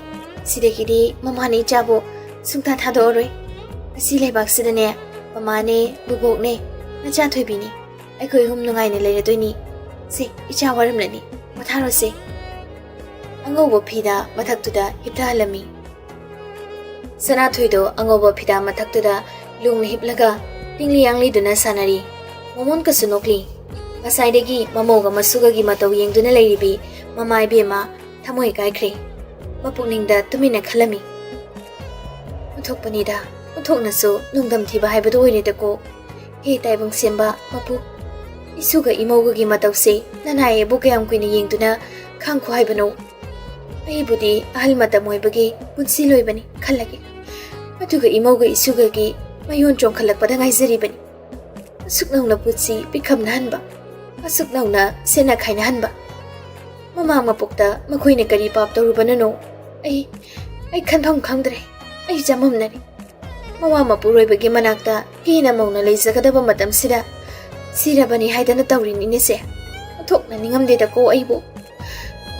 ꯁꯤꯗꯒꯤꯗꯤ ꯃꯃꯥꯅ ꯏꯆꯥꯕꯨ ꯁꯨꯡꯊꯥ ꯊꯥꯗꯣꯛꯑꯔꯣꯏ꯫ ꯑꯁꯤ ꯂꯩꯕꯥꯛꯁꯤꯗꯅꯦ, ꯃꯃꯥꯅꯦ, ꯕꯨꯕꯣꯛꯅꯦ, ꯅꯆꯥ ꯊꯣꯏꯕꯤꯅꯤ꯫ ꯑꯩꯈꯣꯏ ꯑꯍꯨꯝ ꯅꯨꯡꯉꯥꯏꯅ ꯂꯩꯔꯗꯣꯏꯅꯤ꯫ ꯁꯦ, ꯏꯆꯥ ꯋꯥꯔꯝꯂꯅꯤ, ꯄꯣꯊꯥꯔꯣꯁꯦ꯫" ꯑꯉꯧꯕ ꯐꯤꯗꯥ ꯃꯊꯛꯇꯨꯗ ꯍꯤꯞꯊꯍꯜꯂꯝꯃꯤ꯫ ꯁꯅꯥꯊꯣꯏꯗꯣ ꯑꯉꯧꯕ ꯐꯤꯗꯥ ꯃꯊꯛꯇꯨꯗ ꯂꯣꯡꯅ ꯍꯤꯞꯂꯒ ꯇꯤꯡꯂꯤ ꯌꯥꯡꯂꯤꯗꯨꯅ ꯁꯥꯟꯅꯔꯤ꯫ ꯃꯃꯣꯟꯀꯁꯨ ꯅꯣꯛꯂꯤ꯫ ꯉꯁꯥꯏꯗꯒꯤ ꯃꯃꯧꯒ ꯃꯁꯨꯒꯒꯤ ꯃꯇꯧ ꯌꯦꯡꯗꯨꯅ ꯂꯩꯔꯤꯕꯤ ꯃꯃꯥ ꯏꯕꯦꯝꯃ ꯊꯃꯣꯏ ꯀꯥꯏꯈ꯭ꯔꯦ꯫ ꯃꯄꯨꯛꯅꯤꯡꯗ ꯇꯨꯃꯤꯟꯅ ꯈꯜꯂꯝꯃꯤ꯫ "ꯑꯣꯟꯊꯣꯛꯄꯅꯤꯗ, ꯑꯣꯟꯊꯣꯛꯅꯁꯨ ꯅꯨꯡꯗꯝ ꯊꯤꯕ ꯍꯥꯏꯕꯗꯨ ꯑꯣꯏꯔꯦꯗꯀꯣ꯫ ꯍꯦ ꯇꯥꯏꯕꯪ ꯁꯦꯝꯕ ꯃꯄꯨ, ꯏꯁꯨꯒ ꯏꯃꯧꯒꯒꯤ ꯃꯇꯧꯁꯦ ꯅꯅꯥꯏ ꯑꯩꯕꯨ ꯀꯌꯥꯝ ꯀꯨꯏꯅ ꯌꯦꯡꯗꯨꯅ ꯈꯥꯡꯈꯣ ꯍꯥꯏꯕꯅꯣ? ꯑꯩꯕꯨꯗꯤ ꯑꯍꯜ ꯃꯇꯝ ꯑꯣꯏꯕꯒꯤ ꯄꯨꯟꯁꯤ ꯂꯣꯏꯕꯅꯤ ꯈꯜꯂꯒꯦ꯫ ꯑꯗꯨꯒ ꯏꯃꯧꯒ ꯏꯁꯨꯒꯒꯤ ꯃꯌꯣꯟ ꯆꯣꯡꯈꯠꯂꯛꯄꯗ ꯉꯥꯏꯖꯔꯤꯕꯅꯤ꯫ ꯑꯁꯨꯛ ꯅꯧꯅ ꯄꯨꯟꯁꯤ ꯄꯤꯛꯈꯝꯅꯍꯟꯕ, ꯑꯁꯨꯛ ꯅꯧꯅ ꯁꯦꯠꯅ ꯈꯥꯏꯅꯍꯟꯕ꯫ ꯃꯃꯥ ꯃꯄꯣꯛꯇ ꯃꯈꯣꯏꯅ ꯀꯔꯤ ꯄꯥꯞ ꯇꯧꯔꯨꯕꯅꯅꯣ? ꯑꯩ, ꯑꯩ ꯈꯟꯐꯝ ꯈꯪꯗ꯭ꯔꯦ꯫ ꯑꯩ ꯆꯃꯝꯅꯔꯦ꯫ ꯃꯋꯥ ꯃꯄꯨꯔꯣꯏꯕꯒꯤ ꯃꯅꯥꯛꯇ ꯀꯦꯅ ꯃꯧꯅ ꯂꯩꯖꯒꯗꯕ ꯃꯇꯝꯁꯤꯗ ꯁꯤꯔꯕꯅꯤ ꯍꯥꯏꯗꯅ ꯇꯧꯔꯤꯅꯤꯅꯦꯁꯦ꯫ ꯑꯣꯟꯊꯣꯛꯅ ꯅꯤꯡꯉꯝꯗꯦꯗꯀꯣ ꯑꯩꯕꯨ꯫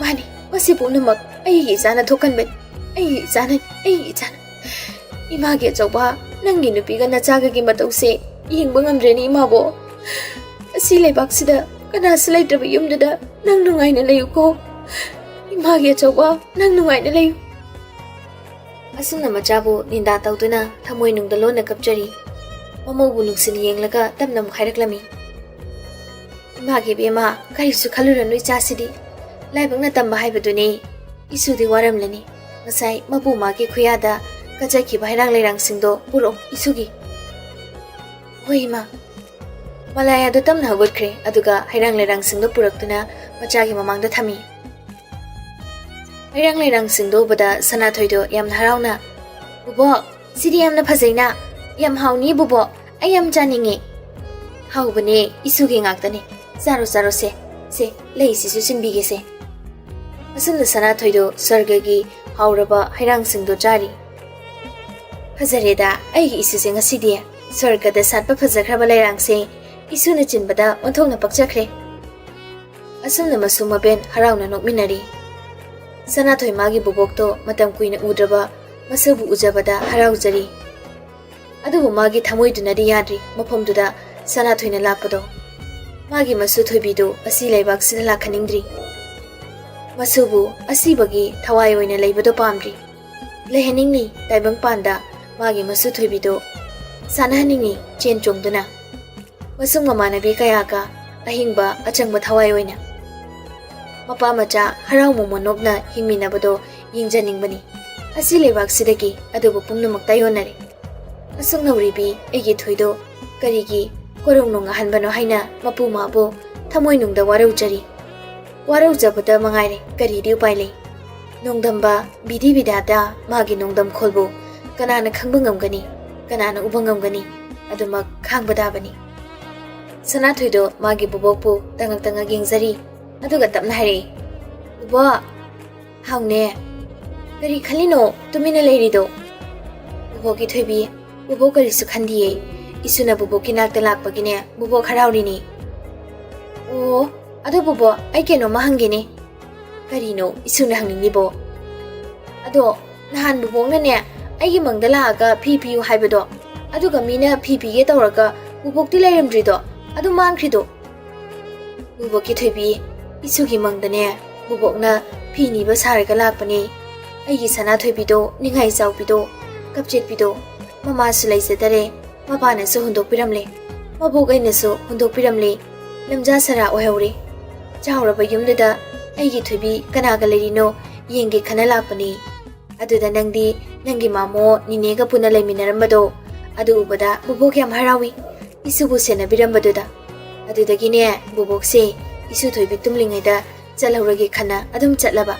ꯃꯥꯅꯤ, ꯃꯁꯤ ꯄꯨꯝꯅꯃꯛ ꯑꯩꯒꯤ ꯏꯆꯥꯅ ꯊꯣꯛꯍꯟꯕꯅꯤ꯫ ꯑꯩꯒꯤ ꯏꯆꯥꯅ, ꯑꯩꯒꯤ ꯏꯆꯥꯅ꯫ ꯏꯃꯥꯒꯤ ꯑꯆꯧꯕ, ꯅꯪꯒꯤ ꯅꯨꯄꯤꯒ ꯅꯆꯥꯒꯒꯤ ꯃꯇꯧꯁꯦ ꯌꯦꯡꯕ ꯉꯝꯗ꯭ꯔꯦꯅꯦ ꯏꯃꯥꯕꯣ꯫ ꯑꯁꯤ ꯂꯩꯕꯥꯛꯁꯤꯗ ꯀꯅꯥꯁꯨ ꯂꯩꯇ꯭ꯔꯕ ꯌꯨꯝꯗꯨꯗ ꯅꯪ ꯅꯨꯡꯉꯥꯏꯅ ꯂꯩꯌꯨꯀꯣ꯫ ꯏꯃꯥꯒꯤ ꯑꯆꯧꯕ, ꯅꯪ ꯅꯨꯡꯉꯥꯏꯅ ꯂꯩꯌꯨ꯫" ꯑꯁꯨꯝꯅ ꯃꯆꯥꯕꯨ ꯅꯤꯟꯗꯥ ꯇꯧꯗꯨꯅ ꯊꯃꯣꯏꯅꯨꯡꯗ ꯂꯣꯟꯅ ꯀꯞꯆꯔꯤ꯫ ꯃꯃꯧꯕꯨ ꯅꯨꯡꯁꯤꯅ ꯌꯦꯡꯂꯒ ꯇꯞꯅ ꯑꯃꯨꯛ ꯍꯥꯏꯔꯛꯂꯝꯃꯤ꯫ "ꯏꯃꯥꯒꯤ ꯏꯕꯦꯝꯃ, ꯀꯔꯤꯁꯨ ꯈꯜꯂꯨꯔꯅꯨ ꯏꯆꯥꯁꯤꯗꯤ꯫ ꯂꯥꯏꯕꯛꯅ ꯇꯝꯕ ꯍꯥꯏꯕꯗꯨꯅꯤ꯫ ꯏꯁꯨꯗꯤ ꯋꯥꯔꯝꯂꯅꯤ꯫ ꯉꯁꯥꯏ ꯃꯄꯨ ꯃꯥꯒꯤ ꯈꯨꯌꯥꯗ ꯀꯠꯆꯈꯤꯕ ꯍꯩꯔꯥꯡ ꯂꯩꯔꯥꯡꯁꯤꯡꯗꯣ ꯄꯨꯔꯛꯑꯣ ꯏꯁꯨꯒꯤ꯫ ꯍꯣꯏ ꯏꯃꯥ꯫ ꯃꯂꯥꯌꯥꯗꯣ ꯇꯞꯅ ꯍꯧꯒꯠꯈ꯭ꯔꯦ, ꯑꯗꯨꯒ ꯍꯩꯔꯥꯡ ꯂꯩꯔꯥꯡꯁꯤꯡꯗꯣ ꯄꯨꯔꯛꯇꯨꯅ ꯃꯆꯥꯒꯤ ꯃꯃꯥꯡꯗ ꯊꯝꯃꯤ꯫ ꯍꯩꯔꯥꯡ ꯂꯩꯔꯥꯡꯁꯤꯡꯗꯣ ꯎꯕꯗ ꯁꯅꯥꯊꯣꯏꯗꯣ ꯌꯥꯝꯅ ꯍꯔꯥꯎꯅ, "ꯕꯨꯕꯣꯛ, ꯁꯤꯗꯤ ꯌꯥꯝꯅ ꯐꯖꯩꯅ꯫ ꯌꯥꯝ ꯍꯥꯎꯅꯤ ꯕꯨꯕꯣꯛ, ꯑꯩ ꯌꯥꯝ ꯆꯥꯅꯤꯡꯉꯦ꯫" "ꯍꯥꯎꯕꯅꯦ, ꯏꯁꯨꯒꯤ ꯉꯥꯛꯇꯅꯦ꯫ ꯆꯥꯔꯣ, ꯆꯥꯔꯣ ꯁꯦ꯫ ꯁꯦ, ꯂꯩꯁꯤꯁꯨ ꯆꯤꯟꯕꯤꯒꯦꯁꯦ꯫" ꯑꯁꯨꯝꯅ ꯁꯅꯥꯊꯣꯏꯗꯣ ꯁ꯭ꯋꯔꯒꯒꯤ ꯍꯥꯎꯔꯕ ꯍꯩꯔꯥꯡꯁꯤꯡꯗꯣ ꯆꯥꯔꯤ꯫ "ꯐꯖꯔꯦꯗ ꯑꯩꯒꯤ ꯏꯁꯨꯁꯦ ꯉꯁꯤꯗꯤ꯫ ꯁ꯭ꯋꯔꯒꯗ ꯁꯥꯠꯄ ꯐꯖꯈ꯭ꯔꯕ ꯂꯩꯔꯥꯡꯁꯦ ꯏꯁꯨꯅ ꯆꯤꯟꯕꯗ ꯑꯣꯟꯊꯣꯛꯅ ꯄꯛꯆꯈ꯭ꯔꯦ꯫" ꯑꯁꯨꯝꯅ ꯃꯁꯨ ꯃꯕꯦꯟ ꯍꯔꯥꯎꯅ ꯅꯣꯛꯃꯤꯟꯅꯔꯤ꯫ ꯁꯅꯥꯊꯣꯏ ꯃꯥꯒꯤ ꯕꯣꯕꯣꯛꯇꯣ ꯃꯇꯝ ꯀꯨꯏꯅ ꯎꯗ꯭ꯔꯕ ꯃꯁꯨꯕꯨ ꯎꯖꯕꯗ ꯍꯔꯥꯎꯖꯔꯤ꯫ ꯑꯗꯨꯕꯨ ꯃꯥꯒꯤ ꯊꯃꯣꯏꯗꯨꯅꯗꯤ ꯌꯥꯗ꯭ꯔꯤ ꯃꯐꯝꯗꯨꯗ ꯁꯅꯥꯊꯣꯏꯅ ꯂꯥꯛꯄꯗꯣ꯫ ꯃꯥꯒꯤ ꯃꯁꯨ ꯊꯣꯏꯕꯤꯗꯨ ꯑꯁꯤ ꯂꯩꯕꯥꯛꯁꯤꯗ ꯂꯥꯛꯍꯟꯅꯤꯡꯗ꯭ꯔꯤ꯫ ꯃꯁꯨꯕꯨ ꯑꯁꯤꯕꯒꯤ ꯊꯋꯥꯏ ꯑꯣꯏꯅ ꯂꯩꯕꯗꯣ ꯄꯥꯝꯗ꯭ꯔꯤ꯫ ꯂꯩꯍꯟꯅꯤꯡꯉꯤ ꯇꯥꯏꯕꯪꯄꯥꯟꯗ ꯃꯥꯒꯤ ꯃꯁꯨ ꯊꯣꯏꯕꯤꯗꯨ ꯁꯥꯟꯅꯍꯟꯅꯤꯡꯉꯤ ꯆꯦꯟ ꯆꯣꯡꯗꯨꯅ꯫ ꯃꯁꯨꯡ ꯃꯃꯥꯟꯅꯕꯤ ꯀꯌꯥꯒ ꯑꯍꯤꯡꯕ ꯑꯆꯪꯕ ꯊꯋꯥꯏ ꯑꯣꯏꯅ꯫ ꯃꯄꯥ ꯃꯆꯥ ꯍꯔꯥꯎ ꯃꯣꯃꯣꯟ ꯅꯣꯛꯅ ꯍꯤꯡꯃꯤꯟꯅꯕꯗꯣ ꯌꯦꯡꯖꯅꯤꯡꯕꯅꯤ꯫ ꯑꯁꯤ ꯂꯩꯕꯥꯛꯁꯤꯗꯒꯤ ꯑꯗꯨꯕꯨ ꯄꯨꯝꯅꯃꯛ ꯇꯥꯏꯌꯣꯟꯅꯔꯦ꯫ ꯑꯁꯨꯛ ꯅꯧꯔꯤꯕꯤ ꯑꯩꯒꯤ ꯊꯣꯏꯗꯣ ꯀꯔꯤꯒꯤ ꯀꯣꯔꯧꯅꯨꯡ ꯑꯍꯟꯕꯅꯣ ꯍꯥꯏꯅ ꯃꯄꯨ ꯃꯥꯕꯨ ꯊꯃꯣꯏꯅꯨꯡꯗ ꯋꯥꯔꯧꯖꯔꯤ꯫ ꯋꯥꯔꯧꯖꯕꯗ ꯃꯉꯥꯏꯔꯦ, ꯀꯔꯤꯗꯤ ꯎꯄꯥꯏ ꯂꯩ? ꯅꯣꯡꯗꯝꯕ ꯕꯤꯙꯤ ꯕꯤꯙꯥꯇꯥ ꯃꯥꯒꯤ ꯅꯣꯡꯗꯝꯈꯣꯜꯕꯨ ꯀꯅꯥꯅ ꯈꯪꯕ ꯉꯝꯒꯅꯤ? ꯀꯅꯥꯅ ꯎꯕ ꯉꯝꯒꯅꯤ? ꯑꯗꯨꯃꯛ ꯈꯥꯡꯕ ꯇꯥꯕꯅꯤ꯫ ꯁꯅꯥꯊꯣꯏꯗꯣ ꯃꯥꯒꯤ ꯕꯨꯕꯣꯛꯄꯨ ꯇꯉꯛ ꯇꯉꯛ ꯌꯦꯡꯖꯔꯤ꯫ ꯑꯗꯨꯒ ꯇꯞꯅ ꯍꯥꯏꯔꯛꯏ, "ꯕꯨꯕꯣꯛ!" "ꯍꯥꯎꯅꯦ꯫ ꯀꯔꯤ ꯈꯜꯂꯤꯅꯣ ꯇꯨꯃꯤꯟꯅ ꯂꯩꯔꯤꯗꯣ?" "ꯕꯨꯕꯣꯛꯀꯤ ꯊꯣꯏꯕꯤ, ꯕꯨꯕꯣꯛ ꯀꯔꯤꯁꯨ ꯈꯟꯗꯤꯌꯦ꯫ ꯏꯁꯨꯅ ꯕꯨꯕꯣꯛꯀꯤ ꯅꯥꯛꯇ ꯂꯥꯛꯄꯒꯤꯅꯦ ꯕꯨꯕꯣꯛ ꯍꯔꯥꯎꯔꯤꯅꯦ꯫" "ꯑꯣ, ꯑꯗꯣ ꯕꯨꯕꯣꯛ, ꯑꯩ ꯀꯩꯅꯣꯝꯃ ꯍꯪꯒꯦꯅꯦ꯫" "ꯀꯔꯤꯅꯣ ꯏꯁꯨꯅ ꯍꯪꯅꯤꯡꯂꯤꯕꯣ?" "ꯑꯗꯣ ꯅꯍꯥꯟ ꯕꯨꯕꯣꯛꯅꯅꯦ ꯑꯩꯒꯤ ꯃꯪꯗ ꯂꯥꯛꯑꯒ ꯐꯤ ꯄꯤꯌꯨ ꯍꯥꯏꯕꯗꯣ, ꯑꯗꯨꯒ ꯃꯤꯅ ꯐꯤ ꯄꯤꯒꯦ ꯇꯧꯔꯒ ꯕꯨꯕꯣꯛꯇꯤ ꯂꯩꯔꯝꯗ꯭ꯔꯤꯗꯣ, ꯑꯗꯨ ꯃꯥꯡꯈ꯭ꯔꯤꯗꯣ?" "ꯕꯨꯕꯣꯛꯀꯤ ꯊꯣꯏꯕꯤ, ꯏꯁꯨꯒꯤ ꯃꯪꯗꯅꯦ ꯕꯨꯕꯣꯛꯅ ꯐꯤ ꯅꯤꯕ ꯁꯥꯔꯒ ꯂꯥꯛꯄꯅꯦ꯫ ꯑꯩꯒꯤ ꯁꯅꯥꯊꯣꯏꯕꯤꯗꯣ, ꯅꯤꯡꯉꯥꯏ ꯆꯥꯎꯕꯤꯗꯣ, ꯀꯞꯆꯦꯠꯄꯤꯗꯣ, ꯃꯃꯥꯁꯨ ꯂꯩꯖꯗꯔꯦ, ꯃꯄꯥꯅꯁꯨ ꯍꯨꯟꯗꯣꯛꯄꯤꯔꯝꯂꯦ, ꯃꯕꯣꯛ ꯑꯩꯅꯁꯨ ꯍꯨꯟꯗꯣꯛꯄꯤꯔꯝꯂꯦ꯫ ꯂꯝꯖꯥ ꯁꯔꯥ ꯑꯣꯏꯍꯧꯔꯦ꯫ ꯆꯥꯎꯔꯕ ꯌꯨꯝꯗꯨꯗ ꯑꯩꯒꯤ ꯊꯣꯏꯕꯤ ꯀꯅꯥꯒ ꯂꯩꯔꯤꯅꯣ? ꯌꯦꯡꯒꯦ ꯈꯟꯅ ꯂꯥꯛꯄꯅꯤ꯫ ꯑꯗꯨꯗ ꯅꯪꯗꯤ ꯅꯪꯒꯤ ꯃꯥꯃꯣ ꯅꯤꯅꯦꯒ ꯄꯨꯟꯅ ꯂꯩꯃꯤꯟꯅꯔꯝꯕꯗꯣ ꯑꯗꯨ ꯎꯕꯗ ꯕꯨꯕꯣꯛ ꯌꯥꯝ ꯍꯔꯥꯎꯏ, ꯏꯁꯨꯕꯨ ꯁꯦꯟꯅꯕꯤꯔꯝꯕꯗꯨꯗ꯫ ꯑꯗꯨꯗꯒꯤꯅꯦ ꯕꯨꯕꯣꯛꯁꯦ ꯏꯁꯨ ꯊꯣꯏꯕꯤ ꯇꯨꯝꯂꯤꯉꯩꯗ ꯆꯠꯍꯧꯔꯒꯦ ꯈꯟꯅ ꯑꯗꯨꯝ ꯆꯠꯂꯕ꯫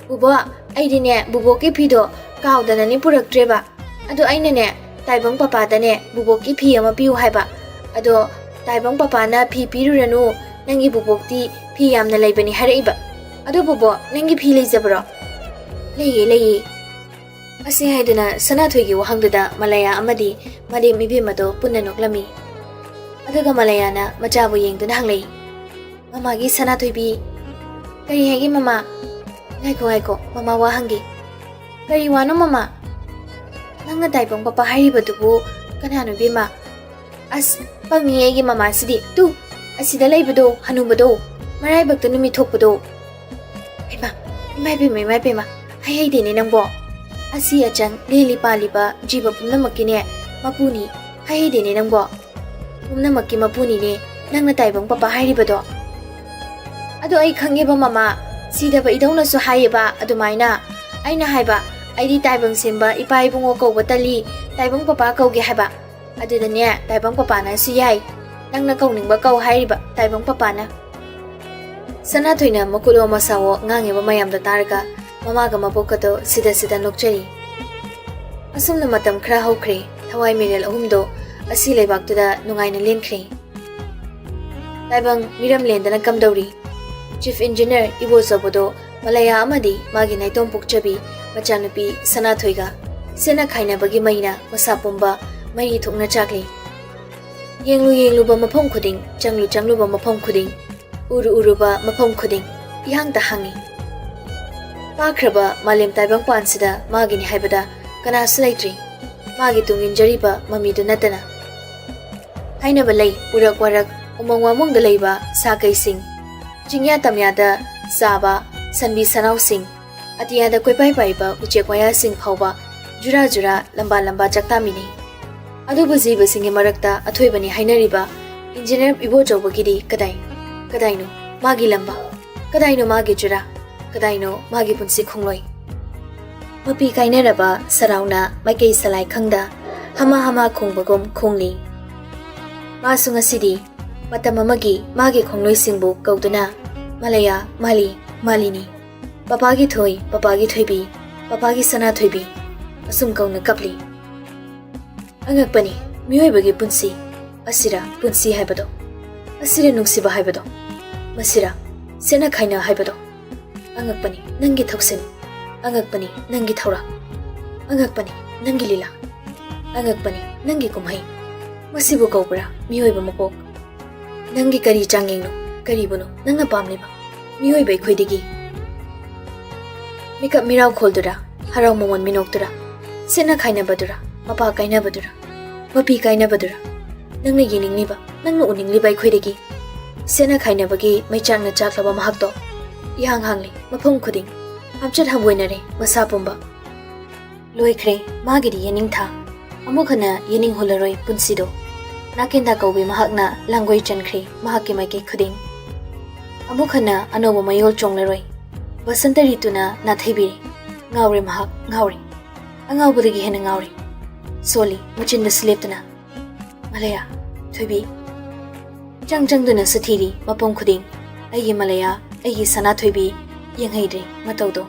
"ꯕꯨꯕꯣꯛ, ꯑꯩꯗꯤꯅꯦ ꯕꯨꯕꯣꯛꯀꯤ ꯐꯤꯗꯣ ꯀꯥꯎꯗꯅꯅꯦ ꯄꯨꯔꯛꯇ꯭ꯔꯦꯕ꯫ ꯑꯗꯣ ꯑꯩꯅꯅꯦ ꯇꯥꯏꯕꯪ ꯄꯄꯥꯗꯅꯦ ꯕꯨꯕꯣꯛꯀꯤ ꯐꯤ ꯑꯃ ꯄꯤꯌꯨ ꯍꯥꯏꯕ꯫ ꯑꯗꯣ ꯇꯥꯏꯕꯪ ꯄꯄꯥꯅ ꯐꯤ ꯄꯤꯔꯨꯔꯅꯨ, ꯅꯪꯒꯤ ꯕꯨꯕꯣꯛꯇꯤ ꯐꯤ ꯌꯥꯝꯅ ꯂꯩꯕꯅꯤ ꯍꯥꯏꯔꯛꯏꯕ꯫ ꯑꯗꯣ ꯕꯨꯕꯣꯛ, ꯅꯪꯒꯤ ꯐꯤ ꯂꯩꯖꯕ꯭ꯔꯣ?" "ꯂꯩꯌꯦ, ꯂꯩꯌꯦ꯫" ꯑꯁꯤ ꯍꯥꯏꯗꯨꯅ ꯁꯅꯥꯊꯣꯏꯒꯤ ꯋꯥꯍꯪꯗꯨꯗ ꯃꯂꯌꯥ ꯑꯃꯗꯤ ꯃꯔꯦꯝ ꯏꯕꯦꯝꯃꯗꯣ ꯄꯨꯟꯅ ꯅꯣꯛꯂꯝꯃꯤ꯫ ꯑꯗꯨꯒ ꯃꯂꯌꯥꯅ ꯃꯆꯥꯕꯨ ꯌꯦꯡꯗꯨꯅ ꯍꯪꯂꯛꯏ, "ꯃꯃꯥꯒꯤ ꯁꯅꯥꯊꯣꯏꯕꯤ, ꯀꯔꯤ ꯍꯥꯏꯒꯦ ꯃꯃꯥ?" "ꯉꯥꯏꯈꯣ, ꯉꯥꯏꯈꯣ, ꯃꯃꯥ ꯋꯥ ꯍꯪꯒꯦ꯫" "ꯀꯔꯤ ꯋꯥꯅꯣ ꯃꯃꯥ?" "ꯅꯪꯅ ꯇꯥꯏꯕꯪ ꯄꯄꯥ ꯍꯥꯏꯔꯤꯕꯗꯨꯕꯨ ꯀꯅꯥꯅꯣ ꯏꯕꯦꯝꯃ?" "ꯑꯁ, ꯄꯪꯉꯤ ꯑꯩꯒꯤ ꯃꯃꯥꯁꯤꯗꯤ꯫ ꯇꯨ, ꯑꯁꯤꯗ ꯂꯩꯕꯗꯣ, ꯍꯅꯨꯕꯗꯣ, ꯃꯔꯥꯏꯕꯛꯇ ꯅꯨꯃꯤꯠ ꯊꯣꯛꯄꯗꯣ꯫" "ꯍꯩꯃꯥ, ꯏꯃꯥ ꯏꯕꯦꯝꯃ, ꯏꯃꯥ ꯏꯕꯦꯝꯃ, ꯍꯥꯏ ꯍꯩꯗꯦꯅꯦ ꯅꯪꯕꯣ꯫ ꯑꯁꯤ ꯑꯆꯪ ꯂꯦꯜꯂꯤ ꯄꯥꯜꯂꯤꯕ ꯖꯤꯕ ꯄꯨꯝꯅꯃꯛꯀꯤꯅꯦ ꯃꯄꯨꯅꯤ꯫ ꯍꯥꯏ ꯍꯩꯗꯦꯅꯦ ꯅꯪꯕꯣ꯫ ꯄꯨꯝꯅꯃꯛꯀꯤ ꯃꯄꯨꯅꯤꯅꯦ ꯅꯪꯅ ꯇꯥꯏꯕꯪ ꯄꯄꯥ ꯍꯥꯏꯔꯤꯕꯗꯣ꯫" "ꯑꯗꯣ ꯑꯩ ꯈꯪꯉꯦꯕ ꯃꯃꯥ, ꯁꯤꯗꯕ ꯏꯙꯧꯅꯁꯨ ꯍꯥꯏꯌꯦꯕ ꯑꯗꯨꯃꯥꯏꯅ꯫ ꯑꯩꯅ ꯍꯥꯏꯕ, ꯑꯩꯗꯤ ꯇꯥꯏꯕꯪ ꯁꯦꯝꯕ ꯏꯄꯥ ꯏꯕꯨꯡꯉꯣ ꯀꯧꯕ ꯇꯜꯂꯤ, ꯇꯥꯏꯕꯪ ꯄꯄꯥ ꯀꯧꯒꯦ ꯍꯥꯏꯕ꯫ ꯑꯗꯨꯗꯅꯦ ꯇꯥꯏꯕꯪ ꯄꯄꯥꯅꯁꯨ ꯌꯥꯏ, ꯅꯪꯅ ꯀꯧꯅꯤꯡꯕ ꯀꯧ ꯍꯥꯏꯔꯤꯕ ꯇꯥꯏꯕꯪ ꯄꯄꯥꯅ꯫" ꯁꯅꯥꯊꯣꯏꯅ ꯃꯀꯨꯠꯂꯣ ꯃꯁꯥꯋꯣ ꯉꯥꯡꯉꯤꯕ ꯃꯌꯥꯝꯗꯣ ꯇꯥꯔꯒ ꯃꯃꯥꯒ ꯃꯕꯣꯛꯀꯗꯣ ꯁꯤꯗ ꯁꯤꯗ ꯅꯣꯛꯆꯔꯤ꯫ ꯑꯁꯨꯝꯅ ꯃꯇꯝ ꯈꯔ ꯍꯧꯈ꯭ꯔꯦ꯫ ꯊꯋꯥꯏ ꯃꯤꯔꯦꯜ ꯑꯍꯨꯝꯗꯣ ꯑꯁꯤ ꯂꯩꯕꯥꯛꯇꯨꯗ ꯅꯨꯡꯉꯥꯏꯅ ꯂꯦꯟꯈ꯭ꯔꯦ꯫ ꯇꯥꯏꯕꯪ ꯃꯤꯔꯝ ꯂꯦꯟꯗꯅ ꯀꯝꯗꯧꯔꯤ? ꯆꯤꯐ ꯏꯟꯖꯤꯅꯤꯌꯔ ꯏꯕꯣꯆꯧꯕꯗꯣ ꯃꯂꯌꯥ ꯑꯃꯗꯤ ꯃꯥꯒꯤ ꯅꯥꯏꯇꯣꯝ ꯄꯣꯛꯆꯕꯤ ꯃꯆꯥꯅꯨꯄꯤ ꯁꯅꯥꯊꯣꯏꯒ ꯁꯦꯠꯅ ꯈꯥꯏꯅꯕꯒꯤ ꯃꯩꯅ ꯃꯁꯥ ꯄꯨꯝꯕ ꯃꯔꯤ ꯊꯣꯛꯅ ꯆꯥꯛꯂꯤ꯫ ꯌꯦꯡꯂꯨ ꯌꯦꯡꯂꯨꯕ ꯃꯐꯝ ꯈꯨꯗꯤꯡ, ꯆꯪꯂꯨ ꯆꯪꯂꯨꯕ ꯃꯐꯝ ꯈꯨꯗꯤꯡ, ꯎꯔꯨ ꯎꯔꯨꯕ ꯃꯐꯝ ꯈꯨꯗꯤꯡ ꯏꯍꯥꯡꯇ ꯍꯥꯡꯉꯤ꯫ ꯄꯥꯛꯈ꯭ꯔꯕ ꯃꯥꯂꯦꯝ ꯇꯥꯏꯕꯪꯄꯥꯟꯁꯤꯗ ꯃꯥꯒꯤꯅꯤ ꯍꯥꯏꯕꯗ ꯀꯅꯥꯁꯨ ꯂꯩꯇ꯭ꯔꯤ, ꯃꯥꯒꯤ ꯇꯨꯡ ꯏꯟꯖꯔꯤꯕ ꯃꯃꯤꯗꯨ ꯅꯠꯇꯅ꯫ ꯍꯥꯏꯅꯕ ꯂꯩ, ꯎꯔꯛ ꯋꯥꯔꯛ, ꯎꯃꯪ ꯋꯥꯃꯪꯗ ꯂꯩꯕ ꯁꯥ ꯀꯩꯁꯤꯡ, ꯆꯤꯡꯌꯥ ꯇꯝꯌꯥꯗ ꯆꯥꯕ ꯁꯟꯕꯤ ꯁꯅꯥꯎꯁꯤꯡ, ꯑꯇꯤꯌꯥꯗ ꯀꯣꯏꯄꯥꯏ ꯄꯥꯏꯕ ꯎꯆꯦꯛ ꯋꯥꯌꯥꯁꯤꯡ ꯐꯥꯎꯕ ꯖꯨꯔꯥ ꯖꯨꯔꯥ, ꯂꯝꯕꯥ ꯂꯝꯕꯥ ꯆꯥꯛꯇꯥꯃꯤꯅꯩ꯫ ꯑꯗꯨꯕꯨ ꯖꯤꯕꯁꯤꯡꯒꯤ ꯃꯔꯛꯇ ꯑꯊꯣꯏꯕꯅꯤ ꯍꯥꯏꯅꯔꯤꯕ ꯏꯟꯖꯤꯅꯤꯌꯔ ꯏꯕꯣꯆꯧꯕꯒꯤꯗꯤ ꯀꯗꯥꯏ? ꯀꯗꯥꯏꯅꯣ ꯃꯥꯒꯤ ꯂꯝꯕꯥ? ꯀꯗꯥꯏꯅꯣ ꯃꯥꯒꯤ ꯖꯨꯔꯥ? ꯀꯗꯥꯏꯅꯣ ꯃꯥꯒꯤ ꯄꯨꯟꯁꯤ ꯈꯣꯡꯂꯣꯏ? ꯃꯄꯤ ꯀꯥꯏꯅꯔꯕ ꯁꯔꯥꯎꯅ ꯃꯥꯏꯀꯩ ꯁꯂꯥꯏ ꯈꯪꯗ ꯍꯃꯥ ꯍꯃꯥ ꯈꯣꯡꯕꯒꯨꯝ ꯈꯣꯡꯂꯤ꯫ ꯃꯥꯁꯨ ꯉꯁꯤꯗꯤ ꯃꯇꯝ ꯑꯃꯒꯤ ꯃꯥꯒꯤ ꯈꯣꯡꯂꯣꯏꯁꯤꯡꯕꯨ ꯀꯧꯗꯨꯅ "ꯃꯥꯂꯌꯥ, ꯃꯥꯂꯤ, ꯃꯥꯂꯤꯅꯤ, ꯄꯄꯥꯒꯤ ꯊꯣꯏ, ꯄꯄꯥꯒꯤ ꯊꯣꯏꯕꯤ, ꯄꯄꯥꯒꯤ ꯁꯅꯥꯊꯣꯏꯕꯤ" ꯑꯁꯨꯝ ꯀꯧꯅ ꯀꯞꯂꯤ꯫ ꯑꯉꯛꯄꯅꯤ ꯃꯤꯑꯣꯏꯕꯒꯤ ꯄꯨꯟꯁꯤ꯫ ꯑꯁꯤꯔ ꯄꯨꯟꯁꯤ ꯍꯥꯏꯕꯗꯣ? ꯑꯁꯤꯔ ꯅꯨꯡꯁꯤꯕ ꯍꯥꯏꯕꯗꯣ? ꯃꯁꯤꯔ ꯁꯦꯠꯅ ꯈꯥꯏꯅ ꯍꯥꯏꯕꯗꯣ? ꯑꯉꯛꯄꯅꯤ ꯅꯪꯒꯤ ꯊꯧꯁꯤꯜ, ꯑꯉꯛꯄꯅꯤ ꯅꯪꯒꯤ ꯊꯧꯔꯥꯡ, ꯑꯉꯛꯄꯅꯤ ꯅꯪꯒꯤ ꯂꯤꯂꯥ, ꯑꯉꯛꯄꯅꯤ ꯅꯪꯒꯤ ꯀꯨꯝꯍꯩ꯫ ꯃꯁꯤꯕꯨ ꯀꯧꯕ꯭ꯔꯥ ꯃꯤꯑꯣꯏꯕ ꯃꯄꯣꯛ? ꯅꯪꯒꯤ ꯀꯔꯤ ꯆꯥꯡꯌꯦꯡꯅꯣ, ꯀꯔꯤꯕꯨꯅꯣ ꯅꯪꯅ ꯄꯥꯝꯂꯤꯕ ꯃꯤꯑꯣꯏꯕ ꯑꯩꯈꯣꯏꯗꯒꯤ? ꯃꯤꯀꯞ ꯃꯤꯔꯥꯎ ꯈꯣꯜꯗꯨꯔꯥ, ꯍꯔꯥꯎ ꯃꯃꯣꯟ ꯃꯤꯅꯣꯛꯇꯨꯔꯥ, ꯁꯦꯠꯅ ꯈꯥꯏꯅꯕꯗꯨꯔꯥ, ꯃꯄꯥ ꯀꯥꯏꯅꯕꯗꯨꯔꯥ, ꯃꯄꯤ ꯀꯥꯏꯅꯕꯗꯨꯔꯥ? ꯅꯪꯅ ꯌꯦꯡꯅꯤꯡꯂꯤꯕ, ꯅꯪꯅ ꯎꯅꯤꯡꯂꯤꯕ ꯑꯩꯈꯣꯏꯗꯒꯤ? ꯁꯦꯠꯅ ꯈꯥꯏꯅꯕꯒꯤ ꯃꯩꯆꯥꯛꯅ ꯆꯥꯛꯂꯕ ꯃꯍꯥꯛꯇꯣ ꯏꯍꯥꯡ ꯍꯥꯡꯂꯤ ꯃꯐꯝ ꯈꯨꯗꯤꯡ꯫ ꯍꯥꯝꯆꯠ ꯍꯪꯒꯣꯏꯅꯔꯦ ꯃꯁꯥ ꯄꯨꯝꯕ꯫ ꯂꯣꯏꯈ꯭ꯔꯦ ꯃꯥꯒꯤꯗꯤ ꯌꯦꯅꯤꯡꯊꯥ꯫ ꯑꯃꯨꯛ ꯍꯟꯅ ꯌꯦꯅꯤꯡꯍꯨꯜꯂꯔꯣꯏ ꯄꯨꯟꯁꯤꯗꯣ꯫ ꯅꯥꯀꯦꯟꯗ ꯀꯧꯕꯤ ꯃꯍꯥꯛꯅ ꯂꯥꯡꯒꯣꯏ ꯆꯟꯈ꯭ꯔꯦ ꯃꯍꯥꯛꯀꯤ ꯃꯥꯏꯀꯩ ꯈꯨꯗꯤꯡ꯫ ꯑꯃꯨꯛ ꯍꯟꯅ ꯑꯅꯧꯕ ꯃꯌꯣꯜ ꯆꯣꯡꯂꯔꯣꯏ꯫ ꯕꯁꯟꯇ ꯔꯤꯇꯨꯅ ꯅꯥꯊꯩꯕꯤꯔꯦ꯫ ꯉꯥꯎꯔꯦ ꯃꯍꯥꯛ, ꯉꯥꯎꯔꯦ꯫ ꯑꯉꯥꯎꯕꯗꯒꯤ ꯍꯦꯟꯅ ꯉꯥꯎꯔꯦ꯫ ꯁꯣꯜꯂꯤ ꯃꯆꯤꯟꯗꯁꯨ ꯂꯦꯞꯇꯨꯅ꯫ "ꯃꯥꯂꯌꯥ, ꯊꯣꯏꯕꯤ"꯫ ꯆꯪ ꯆꯪꯗꯨꯅꯁꯨ ꯊꯤꯔꯤ ꯃꯐꯝ ꯈꯨꯗꯤꯡ꯫ "ꯑꯩꯒꯤ ꯃꯥꯂꯌꯥ, ꯑꯩꯒꯤ ꯁꯅꯥꯊꯣꯏꯕꯤ", ꯌꯦꯡꯍꯩꯗ꯭ꯔꯦ ꯃꯇꯧꯗꯣ꯫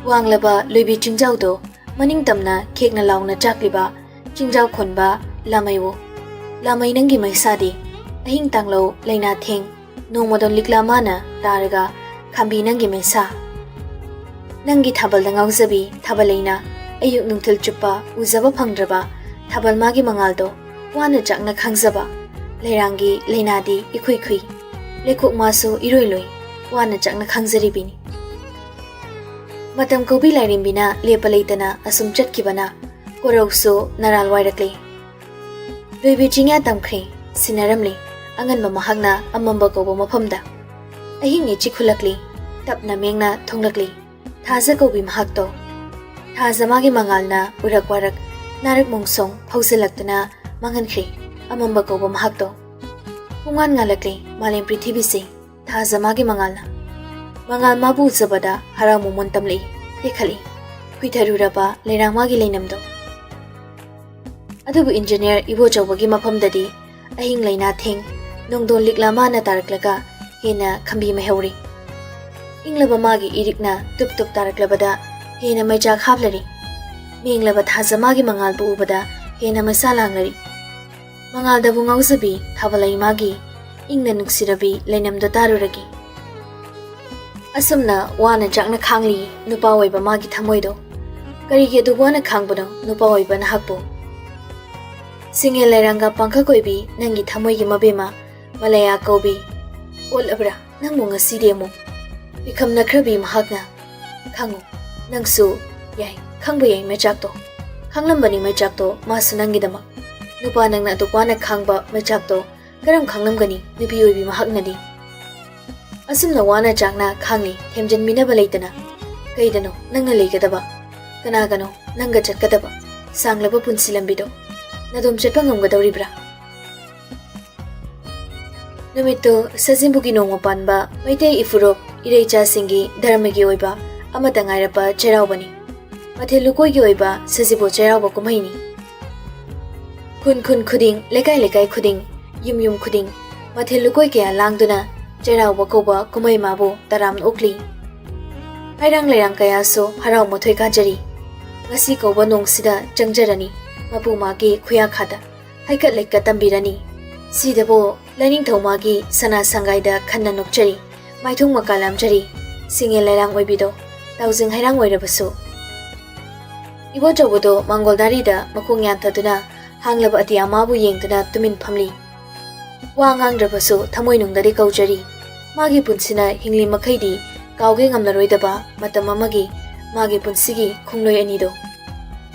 ꯋꯥꯡꯂꯕ ꯂꯣꯏꯕꯤ ꯆꯤꯡꯖꯥꯎꯗꯣ ꯃꯅꯤꯡ ꯇꯝꯅ ꯈꯦꯛꯅ ꯂꯥꯎꯅ ꯆꯥꯛꯂꯤꯕ ꯆꯤꯡꯖꯥꯎ ꯈꯣꯟꯕ ꯂꯥꯃꯩꯋꯣ꯫ ꯂꯥꯃꯩ ꯅꯪꯒꯤ ꯃꯩꯁꯥꯗꯤ ꯑꯍꯤꯡ ꯇꯥꯡꯂꯧ ꯂꯩꯅꯥ ꯊꯦꯡ ꯅꯣꯡꯃꯗꯣꯟ ꯂꯤꯛꯂꯥ ꯃꯥꯅ ꯇꯥꯔꯒ ꯈꯥꯝꯕꯤ ꯅꯪꯒꯤ ꯃꯩꯁꯥ꯫ ꯅꯪꯒꯤ ꯊꯥꯕꯜꯗ ꯉꯥꯎꯖꯕꯤ ꯊꯥꯕꯜ ꯑꯩꯅ ꯑꯌꯨꯛ ꯅꯨꯡꯊꯤꯜ ꯆꯨꯞꯄ ꯎꯖꯕ ꯐꯪꯗ꯭ꯔꯕ ꯊꯥꯕꯜ ꯃꯥꯒꯤ ꯃꯉꯥꯜꯗꯣ ꯋꯥꯅ ꯆꯥꯛꯅ ꯈꯥꯡꯖꯕ꯫ ꯂꯩꯔꯥꯡꯒꯤ ꯂꯩꯅꯥꯗꯤ ꯏꯈꯨꯏ ꯈꯨꯏ, ꯂꯩꯈꯣꯛ ꯃꯥꯁꯨ ꯏꯔꯣꯏ ꯂꯣꯏ ꯋꯥꯅ ꯆꯥꯛꯅ ꯈꯥꯡꯖꯔꯤꯕꯤꯅꯤ꯫ ꯃꯇꯝ ꯀꯧꯕꯤ ꯂꯥꯏꯔꯦꯝꯕꯤꯅ ꯂꯦꯞꯄ ꯂꯩꯇꯅ ꯑꯁꯨꯝ ꯆꯠꯈꯤꯕꯅ ꯀꯣꯔꯧꯁꯨ ꯅꯔꯥꯜ ꯋꯥꯏꯔꯛꯂꯦ꯫ ꯂꯣꯏꯕꯤ ꯆꯤꯡꯌꯥ ꯇꯝꯈ꯭ꯔꯦ ꯁꯤꯟꯅꯔꯝꯂꯦ꯫ ꯑꯉꯟꯕ ꯃꯍꯥꯛꯅ ꯑꯃꯝꯕ ꯀꯧꯕ ꯃꯐꯝꯗ ꯑꯍꯤꯡ ꯏꯆꯤꯛ ꯍꯨꯜꯂꯛꯂꯤ꯫ ꯇꯞꯅ ꯃꯦꯡꯅ ꯊꯣꯡꯂꯛꯂꯤ꯫ ꯊꯥꯖ ꯀꯧꯕꯤ ꯃꯍꯥꯛꯇꯣ꯫ ꯊꯥꯖ ꯃꯥꯒꯤ ꯃꯉꯥꯜꯅ ꯎꯔꯛ ꯋꯥꯔꯛ ꯅꯥꯔꯛ ꯃꯣꯡꯁꯣꯡ ꯐꯧꯖꯤꯜꯂꯛꯇꯨꯅ ꯃꯥꯡꯍꯟꯈ꯭ꯔꯦ ꯑꯃꯝꯕ ꯀꯧꯕ ꯃꯍꯥꯛꯇꯣ꯫ ꯄꯨꯡꯉꯥꯟ ꯉꯥꯜꯂꯛꯂꯦ ꯃꯥꯂꯦꯝ ꯄ꯭ꯔꯤꯊꯤꯕꯤꯁꯦ ꯊꯥꯖ ꯃꯥꯒꯤ ꯃꯉꯥꯜꯅ꯫ ꯃꯉꯥꯜ ꯃꯥꯕꯨ ꯎꯖꯕꯗ ꯍꯔꯥꯎ ꯃꯃꯣꯟ ꯇꯝꯂꯛꯏ, ꯇꯦꯛꯈꯠꯂꯤ꯫ ꯈꯨꯏꯊꯔꯨꯔꯕ ꯂꯩꯔꯥꯡꯃꯥꯒꯤ ꯂꯩꯅꯝꯗꯣ꯫ ꯑꯗꯨꯕꯨ ꯏꯟꯖꯤꯅꯤꯌꯔ ꯏꯕꯣꯆꯧꯕꯒꯤ ꯃꯐꯝꯗꯗꯤ ꯑꯍꯤꯡ ꯂꯩꯅꯥ ꯊꯦꯡ, ꯅꯣꯡꯗꯣꯟ ꯂꯤꯛꯂꯥ ꯃꯥꯅ ꯇꯥꯔꯛꯂꯒ ꯍꯦꯟꯅ ꯈꯝꯕꯤ ꯃꯩꯍꯧꯔꯤ꯫ ꯏꯪꯂꯕ ꯃꯥꯒꯤ ꯏꯔꯤꯛꯅ ꯇꯨꯞ ꯇꯨꯞ ꯇꯥꯔꯛꯂꯕꯗ ꯍꯦꯟꯅ ꯃꯩꯆꯥꯛ ꯍꯥꯞꯂꯔꯤ꯫ ꯃꯦꯡꯂꯕ ꯊꯥꯖ ꯃꯥꯒꯤ ꯃꯉꯥꯜꯕꯨ ꯎꯕꯗ ꯍꯦꯟꯅ ꯃꯩꯁꯥ ꯂꯥꯡꯂꯔꯤ꯫ ꯃꯉꯥꯜꯗꯕꯨ ꯉꯥꯎꯖꯕꯤ ꯊꯥꯕꯂꯩ ꯃꯥꯒꯤ ꯏꯪꯅ ꯅꯨꯡꯁꯤꯔꯕꯤ ꯂꯩꯅꯝꯗꯣ ꯇꯥꯔꯨꯔꯒꯦ꯫ ꯑꯁꯨꯝꯅ ꯋꯥꯅ ꯆꯥꯛꯅ ꯈꯥꯡꯂꯤ ꯅꯨꯄꯥ ꯑꯣꯏꯕ ꯃꯥꯒꯤ ꯊꯃꯣꯏꯗꯣ꯫ ꯀꯔꯤꯒꯤ ꯑꯗꯨꯛ ꯋꯥꯅ ꯈꯥꯡꯕꯅꯣ ꯅꯨꯄꯥ ꯑꯣꯏꯕ ꯅꯍꯥꯛꯄꯨ? ꯁꯤꯡꯉꯦꯜ ꯂꯩꯔꯥꯡꯒ ꯄꯥꯡꯈꯛ ꯑꯣꯏꯕꯤ ꯅꯪꯒꯤ ꯊꯃꯣꯏꯒꯤ ꯃꯕꯦꯝꯃ ꯃꯂꯌꯥ ꯀꯧꯕꯤ꯫ ꯑꯣꯜꯂꯕ꯭ꯔꯥ ꯅꯪꯕꯨ ꯉꯁꯤꯗꯤ ꯑꯃꯨꯛ? ꯏꯈꯝꯅꯈ꯭ꯔꯕꯤ ꯃꯍꯥꯛꯅ꯫ ꯈꯪꯉꯨ, ꯅꯪꯁꯨ ꯌꯥꯏ, ꯈꯪꯕ ꯌꯥꯏ ꯃꯩꯆꯥꯛꯇꯣ꯫ ꯈꯪꯂꯝꯕꯅꯤ ꯃꯩꯆꯥꯛꯇꯣ ꯃꯥꯁꯨ ꯅꯪꯒꯤꯗꯃꯛ꯫ ꯅꯨꯄꯥ ꯅꯪꯅ ꯑꯗꯨꯛ ꯋꯥꯅ ꯈꯥꯡꯕ ꯃꯩꯆꯥꯛꯇꯣ ꯀꯔꯝ ꯈꯪꯂꯝꯒꯅꯤ ꯅꯨꯄꯤ ꯑꯣꯏꯕꯤ ꯃꯍꯥꯛꯅꯗꯤ? ꯑꯁꯨꯝꯅ ꯋꯥꯅ ꯆꯥꯛꯅ ꯈꯥꯡꯂꯤ ꯊꯦꯝꯖꯤꯟꯕꯤꯅꯕ ꯂꯩꯇꯅ꯫ ꯀꯩꯗꯅꯣ ꯅꯪꯅ ꯂꯩꯒꯗꯕ? ꯀꯅꯥꯒꯅꯣ ꯅꯪꯒ ꯆꯠꯀꯗꯕ ꯁꯥꯡꯂꯕ ꯄꯨꯟꯁꯤ ꯂꯝꯕꯤꯗꯣ? ꯅꯗꯣꯝ ꯆꯠꯄ ꯉꯝꯒꯗꯧꯔꯤꯕ꯭ꯔꯥ? ꯅꯨꯃꯤꯠꯇꯨ ꯁꯖꯤꯕꯨꯒꯤ ꯅꯣꯡꯃ ꯄꯥꯟꯕ ꯃꯩꯇꯩ ꯏꯐꯨꯔꯨꯞ ꯏꯔꯩꯆꯥꯁꯤꯡꯒꯤ ꯙꯔꯃꯒꯤ ꯑꯣꯏꯕ ꯑꯃꯠꯇ ꯉꯥꯏꯔꯕ ꯆꯩꯔꯥꯎꯕꯅꯤ꯫ ꯃꯊꯦꯜ ꯂꯨꯀꯣꯏꯒꯤ ꯑꯣꯏꯕ ꯁꯖꯤꯕꯨ ꯆꯩꯔꯥꯎꯕ ꯀꯨꯝꯍꯩꯅꯤ꯫ ꯈꯨꯟ ꯈꯨꯟ ꯈꯨꯗꯤꯡ, ꯂꯩꯀꯥꯏ ꯂꯩꯀꯥꯏ ꯈꯨꯗꯤꯡ, ꯌꯨꯝ ꯌꯨꯝ ꯈꯨꯗꯤꯡ ꯃꯊꯦꯜ ꯂꯨꯀꯣꯏ ꯀꯌꯥ ꯂꯥꯡꯗꯨꯅ ꯆꯩꯔꯥꯎꯕ ꯀꯧꯕ ꯀꯨꯝꯍꯩ ꯃꯥꯕꯨ ꯇꯔꯥꯝꯅ ꯑꯣꯛꯂꯤ꯫ ꯍꯩꯔꯥꯡ ꯂꯩꯔꯥꯡ ꯀꯌꯥꯁꯨ ꯍꯔꯥꯎ ꯃꯊꯣꯏ ꯀꯥꯖꯔꯤ꯫ ꯉꯁꯤ ꯀꯧꯕ ꯅꯣꯡꯁꯤꯗ ꯆꯪꯖꯔꯅꯤ ꯃꯄꯨ ꯃꯥꯒꯤ ꯈꯨꯌꯥꯈꯥꯗ꯫ ꯍꯩꯀꯠ ꯂꯩꯀꯠ ꯇꯝꯕꯤꯔꯅꯤ꯫ ꯁꯤꯗꯕꯨ ꯂꯥꯏꯅꯤꯡꯊꯧ ꯃꯥꯒꯤ ꯁꯅꯥ ꯁꯪꯒꯥꯏꯗ ꯈꯟꯅ ꯅꯣꯛꯆꯔꯤ, ꯃꯥꯏꯊꯣꯡ ꯃꯀꯥ ꯂꯥꯝꯖꯔꯤ꯫ ꯁꯤꯡꯉꯦꯜ ꯂꯩꯔꯥꯡ ꯑꯣꯏꯕꯤꯗꯣ, ꯇꯥꯎꯖꯤꯡ ꯍꯩꯔꯥꯡ ꯑꯣꯏꯔꯕꯁꯨ꯫ ꯏꯕꯣꯆꯧꯕꯗꯣ ꯃꯥꯡꯒꯣꯜꯗꯥꯔꯤꯗ ꯃꯈꯣꯡ ꯌꯥꯟꯊꯗꯨꯅ ꯍꯥꯡꯂꯕ ꯑꯇꯤꯌꯥ ꯃꯥꯕꯨ ꯌꯦꯡꯗꯨꯅ ꯇꯨꯃꯤꯟ ꯐꯝꯂꯤ꯫ ꯋꯥ ꯉꯥꯡꯗ꯭ꯔꯕꯁꯨ ꯊꯃꯣꯏꯅꯨꯡꯗꯗꯤ ꯀꯧꯖꯔꯤ꯫ ꯃꯥꯒꯤ ꯄꯨꯟꯁꯤꯅ ꯍꯤꯡꯂꯤ ꯃꯈꯩꯗꯤ ꯀꯥꯎꯒꯦ ꯉꯝꯂꯔꯣꯏꯗꯕ ꯃꯇꯝ ꯑꯃꯒꯤ ꯃꯥꯒꯤ ꯄꯨꯟꯁꯤꯒꯤ ꯈꯣꯡꯂꯣꯏ ꯑꯅꯤꯗꯣ꯫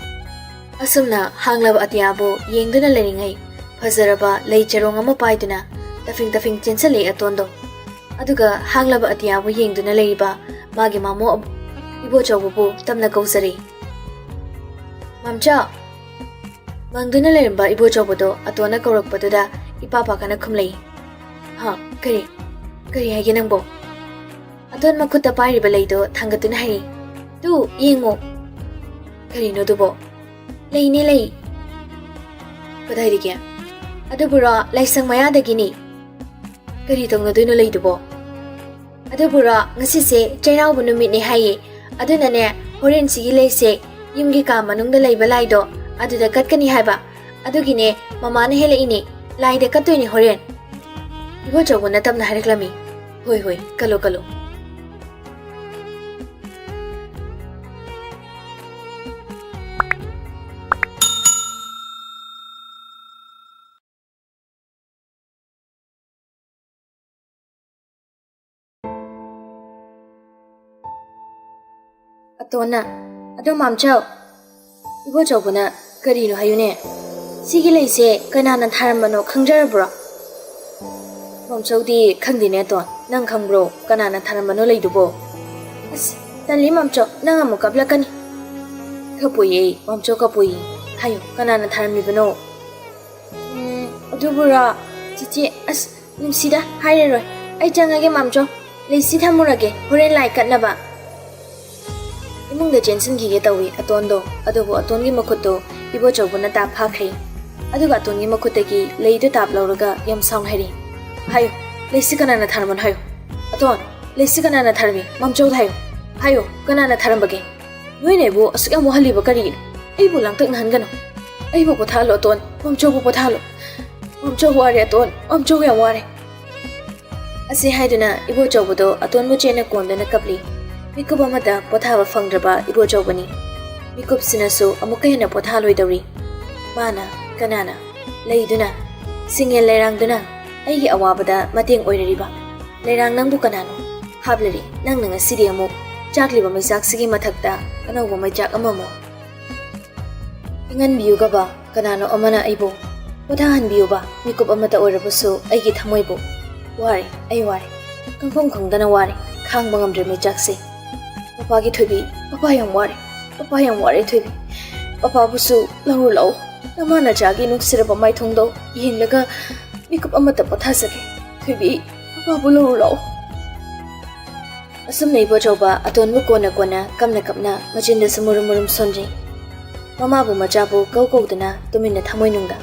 ꯑꯁꯨꯝꯅ ꯍꯥꯡꯂꯕ ꯑꯇꯤꯌꯥꯕꯨ ꯌꯦꯡꯗꯨꯅ ꯂꯩꯔꯤꯉꯩ, ꯐꯖꯔꯕ ꯂꯩ ꯆꯔꯣꯡ ꯑꯃ ꯄꯥꯏꯗꯨꯅ ꯇꯐꯤꯡ ꯇꯐꯤꯡ ꯆꯦꯟꯁꯤꯜꯂꯛꯏ ꯑꯇꯣꯟꯗꯣ꯫ ꯑꯗꯨꯒ ꯍꯥꯡꯂꯕ ꯑꯇꯤꯌꯥꯕꯨ ꯌꯦꯡꯗꯨꯅ ꯂꯩꯔꯤꯕ ꯃꯥꯒꯤ ꯃꯃꯣ ꯑꯕ-, ꯏꯕꯣꯆꯧꯕꯕꯨ ꯇꯞꯅ ꯀꯧꯖꯔꯤ꯫ "ꯃꯝꯆꯥ!" ꯃꯪꯗꯨꯅ ꯂꯩꯔꯝꯕ ꯏꯕꯣꯆꯧꯕꯗꯣ ꯑꯇꯣꯟꯅ ꯀꯧꯔꯛꯄꯗꯨꯗ ꯏꯄꯥ ꯄꯥꯈꯠꯅ ꯈꯨꯝꯂꯛꯏ꯫ "ꯍꯥ, ꯀꯔꯤ? ꯀꯔꯤ ꯍꯥꯏꯒꯦ ꯅꯪꯕꯣ?" ꯑꯇꯣꯟ ꯃꯈꯨꯠꯇ ꯄꯥꯏꯔꯤꯕ ꯂꯩꯗꯣ ꯊꯥꯡꯒꯠꯇꯨꯅ ꯍꯥꯏꯔꯤ, "ꯇꯨ, ꯌꯦꯡꯉꯣ!" "ꯀꯔꯤꯅꯣ ꯑꯗꯨꯕꯣ?" "ꯂꯩꯅꯦ, ꯂꯩ!" "ꯀꯗꯥꯏꯗꯒꯤ?" "ꯑꯗꯨꯕꯨꯔꯣ, ꯂꯥꯏꯁꯪ ꯃꯌꯥꯗꯒꯤꯅꯤ!" "ꯀꯔꯤ ꯇꯧꯅꯗꯣꯏꯅꯣ ꯂꯩꯗꯨꯕꯣ?" "ꯑꯗꯨꯕꯨꯔꯣ, ꯉꯁꯤꯁꯦ ꯆꯩꯔꯥꯎꯕ ꯅꯨꯃꯤꯠꯅꯦ ꯍꯥꯏꯌꯦ꯫ ꯑꯗꯨꯅꯅꯦ, ꯍꯣꯔꯦꯟ ꯁꯤꯒꯤ ꯂꯩꯁꯦ ꯌꯨꯝꯒꯤ ꯀꯥ ꯃꯅꯨꯡꯗ ꯂꯩꯕ ꯂꯥꯏꯗꯣ ꯑꯗꯨꯗ ꯀꯠꯀꯅꯤ ꯍꯥꯏꯕ꯫ ꯑꯗꯨꯒꯤꯅꯦ ꯃꯃꯥꯅ ꯍꯦꯜꯂꯛꯏꯅꯦ꯫ ꯂꯥꯏꯗ ꯀꯠꯇꯣꯏꯅꯦ ꯍꯣꯔꯦꯟ꯫" ꯏꯕꯣꯆꯧꯕꯅ ꯇꯞꯅ ꯍꯥꯏꯔꯛꯂꯝꯃꯤ, "ꯍꯣꯏ, ꯍꯣꯏ, ꯀꯠꯂꯣ, ꯀꯠꯂꯣ꯫" ꯑꯇꯣꯟꯅ, "ꯑꯗꯣ ꯃꯥꯝꯆꯧ!" ꯏꯕꯣꯆꯧꯕꯅ, "ꯀꯔꯤꯅꯣ ꯍꯥꯏꯌꯨꯅꯦ? ꯁꯤꯒꯤ ꯂꯩꯁꯦ ꯀꯅꯥꯅ ꯊꯥꯔꯝꯕꯅꯣ ꯈꯪꯖꯔꯕ꯭ꯔꯣ?" "ꯃꯥꯝꯆꯧꯗꯤ ꯈꯪꯗꯦꯅꯦ ꯑꯇꯣꯟ, ꯅꯪ ꯈꯪꯕ꯭ꯔꯣ ꯀꯅꯥꯅ ꯊꯥꯔꯝꯕꯅꯣ ꯂꯩꯗꯨꯕꯣ?" "ꯑꯁ, ꯇꯜꯂꯤ ꯃꯥꯝꯆꯧ, ꯅꯪ ꯑꯃꯨꯛ ꯀꯞꯂꯛꯀꯅꯤ꯫" "ꯀꯞꯄꯣꯏꯌꯦ ꯃꯥꯝꯆꯧ, ꯀꯞꯄꯣꯏꯌꯦ꯫ ꯍꯥꯏꯌꯨ, ꯀꯅꯥꯅ ꯊꯥꯔꯝꯃꯤꯕꯅꯣ?" "ꯎꯝ, ꯑꯗꯨꯕꯨꯔꯣ, ꯆꯤꯆꯦ, ꯑꯁ, ꯅꯨꯡꯁꯤꯗ, ꯍꯥꯏꯔꯔꯣꯏ꯫ ꯑꯩ ꯆꯪꯉꯒꯦ ꯃꯥꯝꯆꯧ, ꯂꯩꯁꯤ ꯊꯝꯃꯨꯔꯒꯦ, ꯍꯣꯔꯦꯟ ꯂꯥꯏ ꯀꯠꯅꯕ꯫" ꯏꯃꯨꯡꯗ ꯆꯦꯟꯁꯤꯟꯈꯤꯒꯦ ꯇꯧꯏ ꯑꯇꯣꯟꯗꯣ, ꯑꯗꯨꯕꯨ ꯑꯇꯣꯟꯒꯤ ꯃꯈꯨꯠꯇꯣ ꯏꯕꯣꯆꯧꯕꯅ ꯇꯥꯞ ꯐꯥꯈ꯭ꯔꯦ꯫ ꯑꯗꯨꯒ ꯑꯇꯣꯟꯒꯤ ꯃꯈꯨꯠꯇꯒꯤ ꯂꯩꯗꯨ ꯇꯥꯞ ꯂꯧꯔꯒ ꯌꯥꯝ ꯁꯥꯎꯅ ꯍꯥꯏꯔꯤ, "ꯍꯥꯏꯌꯨ, ꯂꯩꯁꯤ ꯀꯅꯥꯅ ꯊꯥꯔꯝꯕꯅꯣ ꯍꯥꯏꯌꯨ꯫ ꯑꯇꯣꯟ, ꯂꯩꯁꯤ ꯀꯅꯥꯅ ꯊꯥꯔꯝꯃꯤ? ꯃꯥꯝꯆꯧꯗ ꯍꯥꯏꯌꯨ꯫ ꯍꯥꯏꯌꯨ, ꯀꯅꯥꯅ ꯊꯥꯔꯝꯕꯒꯦ? ꯅꯣꯏꯅ ꯑꯩꯕꯨ ꯑꯁꯨꯛ ꯌꯥꯝ ꯋꯥꯍꯜꯂꯤꯕ ꯀꯔꯤꯒꯤꯅꯣ? ꯑꯩꯕꯨ ꯂꯥꯡꯇꯛꯅꯍꯟꯒꯅꯨ꯫ ꯑꯩꯕꯨ ꯄꯣꯊꯥꯍꯜꯂꯣ ꯑꯇꯣꯟ, ꯃꯥꯝꯆꯧꯕꯨ ꯄꯣꯊꯥꯍꯜꯂꯣ꯫ ꯃꯥꯝꯆꯧ ꯋꯥꯔꯦ ꯑꯇꯣꯟ, ꯃꯥꯝꯆꯧ ꯌꯥꯝ ꯋꯥꯔꯦ꯫" ꯑꯁꯤ ꯍꯥꯏꯗꯨꯅ ꯏꯕꯣꯆꯧꯕꯗꯣ ꯑꯇꯣꯟꯕꯨ ꯆꯦꯠꯅ ꯀꯣꯟꯗꯨꯅ ꯀꯞꯂꯤ꯫ ꯃꯤꯀꯨꯞ ꯑꯃꯇ ꯄꯣꯊꯥꯕ ꯐꯪꯗ꯭ꯔꯕ ꯏꯕꯣꯆꯧꯕꯅꯤ꯫ ꯃꯤꯀꯨꯞꯁꯤꯅꯁꯨ ꯑꯃꯨꯛꯀ ꯍꯦꯟꯅ ꯄꯣꯊꯥꯂꯣꯏꯗꯧꯔꯤ꯫ ꯃꯥꯅ, ꯀꯅꯥꯅ? ꯂꯩꯗꯨꯅ, ꯁꯤꯡꯉꯦꯜ ꯂꯩꯔꯥꯡꯗꯨꯅ ꯑꯩꯒꯤ ꯑꯋꯥꯕꯗ ꯃꯇꯦꯡ ꯑꯣꯏꯔꯤꯕ꯫ ꯂꯩꯔꯥꯡ ꯅꯪꯕꯨ ꯀꯅꯥꯅꯣ? ꯍꯥꯞꯂꯔꯤ, ꯅꯪꯅ ꯉꯁꯤꯗꯤ ꯑꯃꯨꯛ ꯆꯥꯛꯂꯤꯕ ꯃꯩꯆꯥꯛꯁꯤꯒꯤ ꯃꯊꯛꯇ ꯑꯅꯧꯕ ꯃꯩꯆꯥꯛ ꯑꯃꯃꯨꯛ꯫ ꯏꯪꯍꯟꯕꯤꯌꯨꯒꯕ, ꯀꯅꯥꯅꯣ ꯑꯃꯅ ꯑꯩꯕꯨ ꯄꯣꯊꯥꯍꯟꯕꯤꯌꯨꯕ, ꯃꯤꯀꯨꯞ ꯑꯃꯇ ꯑꯣꯏꯔꯕꯁꯨ ꯑꯩꯒꯤ ꯊꯃꯣꯏꯕꯨ꯫ ꯋꯥꯔꯦ, ꯑꯩ ꯋꯥꯔꯦ, ꯈꯪꯐꯝ ꯈꯪꯗꯅ ꯋꯥꯔꯦ, ꯈꯥꯡꯕ ꯉꯝꯗ꯭ꯔꯦ ꯃꯩꯆꯥꯛꯁꯦ꯫ ꯄꯄꯥꯒꯤ ꯊꯣꯏꯕꯤ, ꯄꯄꯥ ꯌꯥꯝ ꯋꯥꯔꯦ, ꯄꯄꯥ ꯌꯥꯝ ꯋꯥꯔꯦ ꯊꯣꯏꯕꯤ꯫ ꯄꯄꯥꯕꯨꯁꯨ ꯂꯧꯔꯨ ꯂꯥꯛꯑꯣ, ꯅꯃꯥ ꯅꯆꯥꯒꯤ ꯅꯨꯡꯁꯤꯔꯕ ꯃꯥꯏꯊꯣꯡꯗꯣ ꯌꯦꯡꯂꯒ ꯃꯤꯀꯨꯞ ꯑꯃꯇ ꯄꯣꯊꯥꯖꯒꯦ꯫ ꯊꯣꯏꯕꯤ, ꯄꯄꯥꯕꯨ ꯂꯧꯔꯨ ꯂꯥꯛꯑꯣ꯫ ꯑꯁꯨꯝꯅ ꯏꯕꯣꯆꯧꯕ ꯑꯇꯣꯟꯕꯨ ꯀꯣꯟꯅ ꯀꯣꯟꯅ ꯀꯞꯅ ꯀꯞꯅ ꯃꯆꯤꯟꯗꯁꯨ ꯃꯨꯔꯨꯝ ꯃꯨꯔꯨꯝ ꯁꯣꯟꯖꯩ꯫ ꯃꯃꯥꯕꯨ ꯃꯆꯥꯕꯨ ꯀꯧ ꯀꯧꯗꯨꯅ ꯇꯨꯃꯤꯟꯅ ꯊꯃꯣꯏꯅꯨꯡꯗ꯫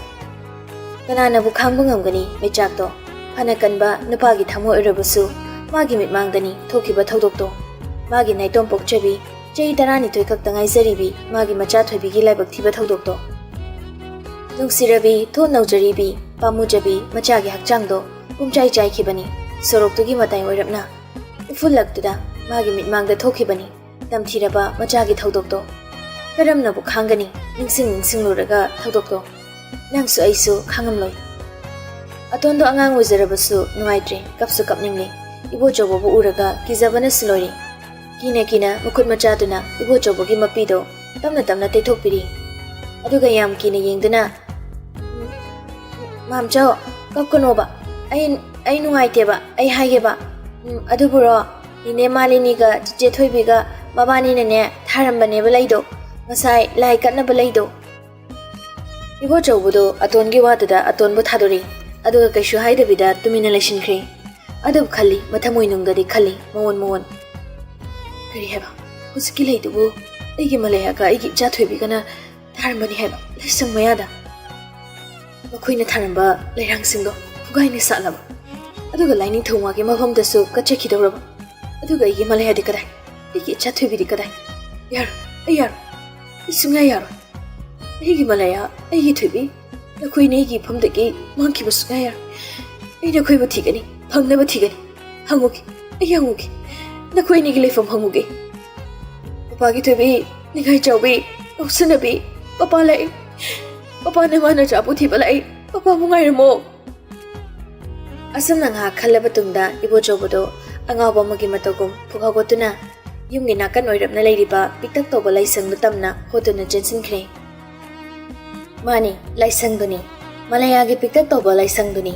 ꯀꯅꯥꯅꯕꯨ ꯈꯥꯡꯕ ꯉꯝꯒꯅꯤ ꯃꯩꯆꯥꯛꯇꯣ? ꯐꯅ ꯀꯟꯕ ꯅꯨꯄꯥꯒꯤ ꯊꯃꯣꯏ ꯑꯣꯏꯔꯕꯁꯨ ꯃꯥꯒꯤ ꯃꯤꯠꯃꯥꯡꯗꯅꯤ ꯊꯣꯛꯈꯤꯕ ꯊꯧꯗꯣꯛꯇꯣ꯫ ꯃꯥꯒꯤ ꯅꯥꯏꯇꯣꯝ ꯄꯣꯛꯆꯕꯤ, ꯆꯍꯤ ꯇꯔꯥꯅꯤꯊꯣꯏ ꯈꯛꯇ ꯉꯥꯏꯖꯔꯤꯕꯤ ꯃꯥꯒꯤ ꯃꯆꯥ ꯊꯣꯏꯕꯤꯒꯤ ꯂꯥꯏꯕꯛ ꯊꯤꯕ ꯊꯧꯗꯣꯛꯇꯣ꯫ ꯅꯨꯡꯁꯤꯔꯕꯤ, ꯊꯣꯠ ꯅꯧꯖꯔꯤꯕꯤ, ꯄꯥꯝꯃꯨꯖꯕꯤ ꯃꯆꯥꯒꯤ ꯍꯛꯆꯥꯡꯗꯣ ꯄꯨꯝꯆꯥꯏ ꯆꯥꯏꯈꯤꯕꯅꯤ ꯁꯣꯔꯣꯛꯇꯨꯒꯤ ꯃꯇꯥꯏ ꯑꯣꯏꯔꯞꯅ꯫ ꯏꯐꯨꯜꯂꯛꯇꯨꯗ ꯃꯥꯒꯤ ꯃꯤꯠꯃꯥꯡꯗ ꯊꯣꯛꯈꯤꯕꯅꯤ ꯇꯝꯊꯤꯔꯕ ꯃꯆꯥꯒꯤ ꯊꯧꯗꯣꯛꯇꯣ꯫ ꯀꯔꯝꯅꯕꯨ ꯈꯥꯡꯒꯅꯤ ꯅꯤꯡꯁꯤꯡ ꯅꯤꯡꯁꯤꯡꯂꯨꯔꯒ ꯊꯧꯗꯣꯛꯇꯣ? ꯅꯪꯁꯨ ꯑꯩꯁꯨ ꯈꯥꯡꯉꯝꯂꯣꯏ꯫ ꯑꯇꯣꯟꯗꯣ ꯑꯉꯥꯡ ꯑꯣꯏꯖꯔꯕꯁꯨ ꯅꯨꯡꯉꯥꯏꯇ꯭ꯔꯦ, ꯀꯞꯁꯨ ꯀꯞꯅꯤꯡꯂꯦ꯫ ꯏꯕꯣꯆꯧꯕꯕꯨ ꯎꯔꯒ ꯀꯤꯖꯕꯅꯁꯨ ꯂꯣꯏꯔꯦ꯫ ꯀꯤꯅ ꯀꯤꯅ ꯃꯈꯨꯠ ꯃꯆꯥꯗꯨꯅ ꯏꯕꯣꯆꯧꯕꯒꯤ ꯃꯄꯤꯗꯣ ꯇꯞꯅ ꯇꯞꯅ ꯇꯩꯊꯣꯛꯄꯤꯔꯤ꯫ ꯑꯗꯨꯒ ꯌꯥꯝ ꯀꯤꯅ ꯌꯦꯡꯗꯨꯅ, "ꯃꯥꯝꯆꯧ, ꯀꯞꯀꯅꯣꯕ꯫ ꯑꯩ, ꯑꯩ ꯅꯨꯡꯉꯥꯏꯇꯦꯕ, ꯑꯩ ꯍꯥꯏꯒꯦꯕ꯫ ꯎꯝ, ꯑꯗꯨꯕꯨꯔꯣ, ꯅꯦꯅꯦ ꯃꯥꯂꯤꯅꯤꯒ ꯆꯤꯆꯦ ꯊꯣꯏꯕꯤꯒ ꯃꯕꯥꯅꯤꯅꯅꯦ ꯊꯥꯔꯝꯕꯅꯦꯕ ꯂꯩꯗꯣ, ꯉꯁꯥꯏ ꯂꯥꯏ ꯀꯠꯅꯕ ꯂꯩꯗꯣ꯫" ꯏꯕꯣꯆꯧꯕꯗꯣ ꯑꯇꯣꯟꯒꯤ ꯋꯥꯗꯨꯗ ꯑꯇꯣꯟꯕꯨ ꯊꯥꯗꯣꯔꯛꯏ꯫ ꯑꯗꯨꯒ ꯀꯩꯁꯨ ꯍꯥꯏꯗꯕꯤꯗ ꯇꯨꯃꯤꯟꯅ ꯂꯩꯁꯤꯟꯈ꯭ꯔꯦ꯫ ꯑꯗꯨꯕꯨ ꯈꯜꯂꯤ, ꯃꯊꯃꯣꯏꯅꯨꯡꯗꯗꯤ ꯈꯜꯂꯤ ꯃꯑꯣꯟ ꯃꯑꯣꯟ꯫ "ꯀꯔꯤ ꯍꯥꯏꯕ? ꯍꯧꯖꯤꯛꯀꯤ ꯂꯩꯗꯨꯕꯨ ꯑꯩꯒꯤ ꯃꯂꯩꯌꯥꯒ ꯑꯩꯒꯤ ꯏꯆꯥ ꯊꯣꯏꯕꯤꯒꯅ ꯊꯥꯔꯝꯕꯅꯤ ꯍꯥꯏꯕ ꯂꯥꯏꯁꯪ ꯃꯌꯥꯗ? ꯃꯈꯣꯏꯅ ꯊꯥꯔꯝꯕ ꯂꯩꯔꯥꯡꯁꯤꯡꯗꯣ ꯈꯨꯒꯥꯏꯅ ꯁꯥꯠꯂꯕ? ꯑꯗꯨꯒ ꯂꯥꯏꯅꯤꯡꯊꯧ ꯃꯥꯒꯤ ꯃꯐꯝꯗꯁꯨ ꯀꯠꯆꯈꯤꯗꯧꯔꯕ? ꯑꯗꯨꯒ ꯑꯩꯒꯤ ꯃꯂꯩꯌꯥꯗꯤ ꯀꯗꯥꯏ? ꯑꯩꯒꯤ ꯏꯆꯥ ꯊꯣꯏꯕꯤꯗꯤ ꯀꯗꯥꯏ? ꯌꯥꯔꯣꯏ, ꯑꯩ ꯌꯥꯔꯣꯏ, ꯑꯩ ꯁꯨꯡꯌꯥ ꯌꯥꯔꯣꯏ꯫ ꯑꯩꯒꯤ ꯃꯂꯩꯌꯥ, ꯑꯩꯒꯤ ꯊꯣꯏꯕꯤ, ꯅꯈꯣꯏꯅ ꯑꯩꯒꯤ ꯏꯐꯝꯗꯒꯤ ꯃꯥꯡꯈꯤꯕ ꯁꯨꯡꯌꯥ ꯌꯥꯔꯣꯏ꯫ ꯑꯩ ꯅꯈꯣꯏꯕꯨ ꯊꯤꯒꯅꯤ, ꯐꯪꯅꯕ ꯊꯤꯒꯅꯤ꯫ ꯍꯪꯉꯨꯒꯦ, ꯑꯩ ꯍꯪꯉꯨꯒꯦ, ꯅꯈꯣꯏ ꯑꯅꯤꯒꯤ ꯂꯩꯐꯝ ꯍꯪꯉꯨꯒꯦ꯫ ꯄꯄꯥꯒꯤ ꯊꯣꯏꯕꯤ, ꯅꯤꯡꯉꯥꯏ ꯆꯥꯎꯕꯤ, ꯉꯥꯎꯁꯤꯟꯅꯕꯤ, ꯄꯄꯥ ꯂꯥꯛꯏ꯫ ꯄꯄꯥ ꯅꯃꯥ ꯅꯆꯥꯕꯨ ꯊꯤꯕ ꯂꯥꯛꯏ꯫ ꯄꯄꯥꯕꯨ ꯉꯥꯏꯔꯝꯃꯣ꯫" ꯑꯁꯨꯝꯅ ꯉꯥꯏꯍꯥꯛ ꯈꯜꯂꯕ ꯇꯨꯡꯗ ꯏꯕꯣꯆꯧꯕꯗꯣ ꯑꯉꯥꯎꯕ ꯑꯃꯒꯤ ꯃꯇꯧꯒꯨꯝ ꯐꯨꯛ ꯍꯧꯒꯠꯇꯨꯅ ꯌꯨꯝꯒꯤ ꯅꯥꯀꯟ ꯑꯣꯏꯔꯞꯅ ꯂꯩꯔꯤꯕ ꯄꯤꯛꯇꯛ ꯇꯧꯕ ꯂꯥꯏꯁꯪꯗꯨ ꯇꯝꯅ ꯍꯣꯠꯇꯨꯅ ꯆꯦꯟꯁꯤꯟꯈ꯭ꯔꯦ꯫ ꯃꯥꯅꯤ, ꯂꯥꯏꯁꯪꯗꯨꯅꯤ꯫ ꯃꯂꯩꯌꯥꯒꯤ ꯄꯤꯛꯇꯛ ꯇꯧꯕ ꯂꯥꯏꯁꯪꯗꯨꯅꯤ꯫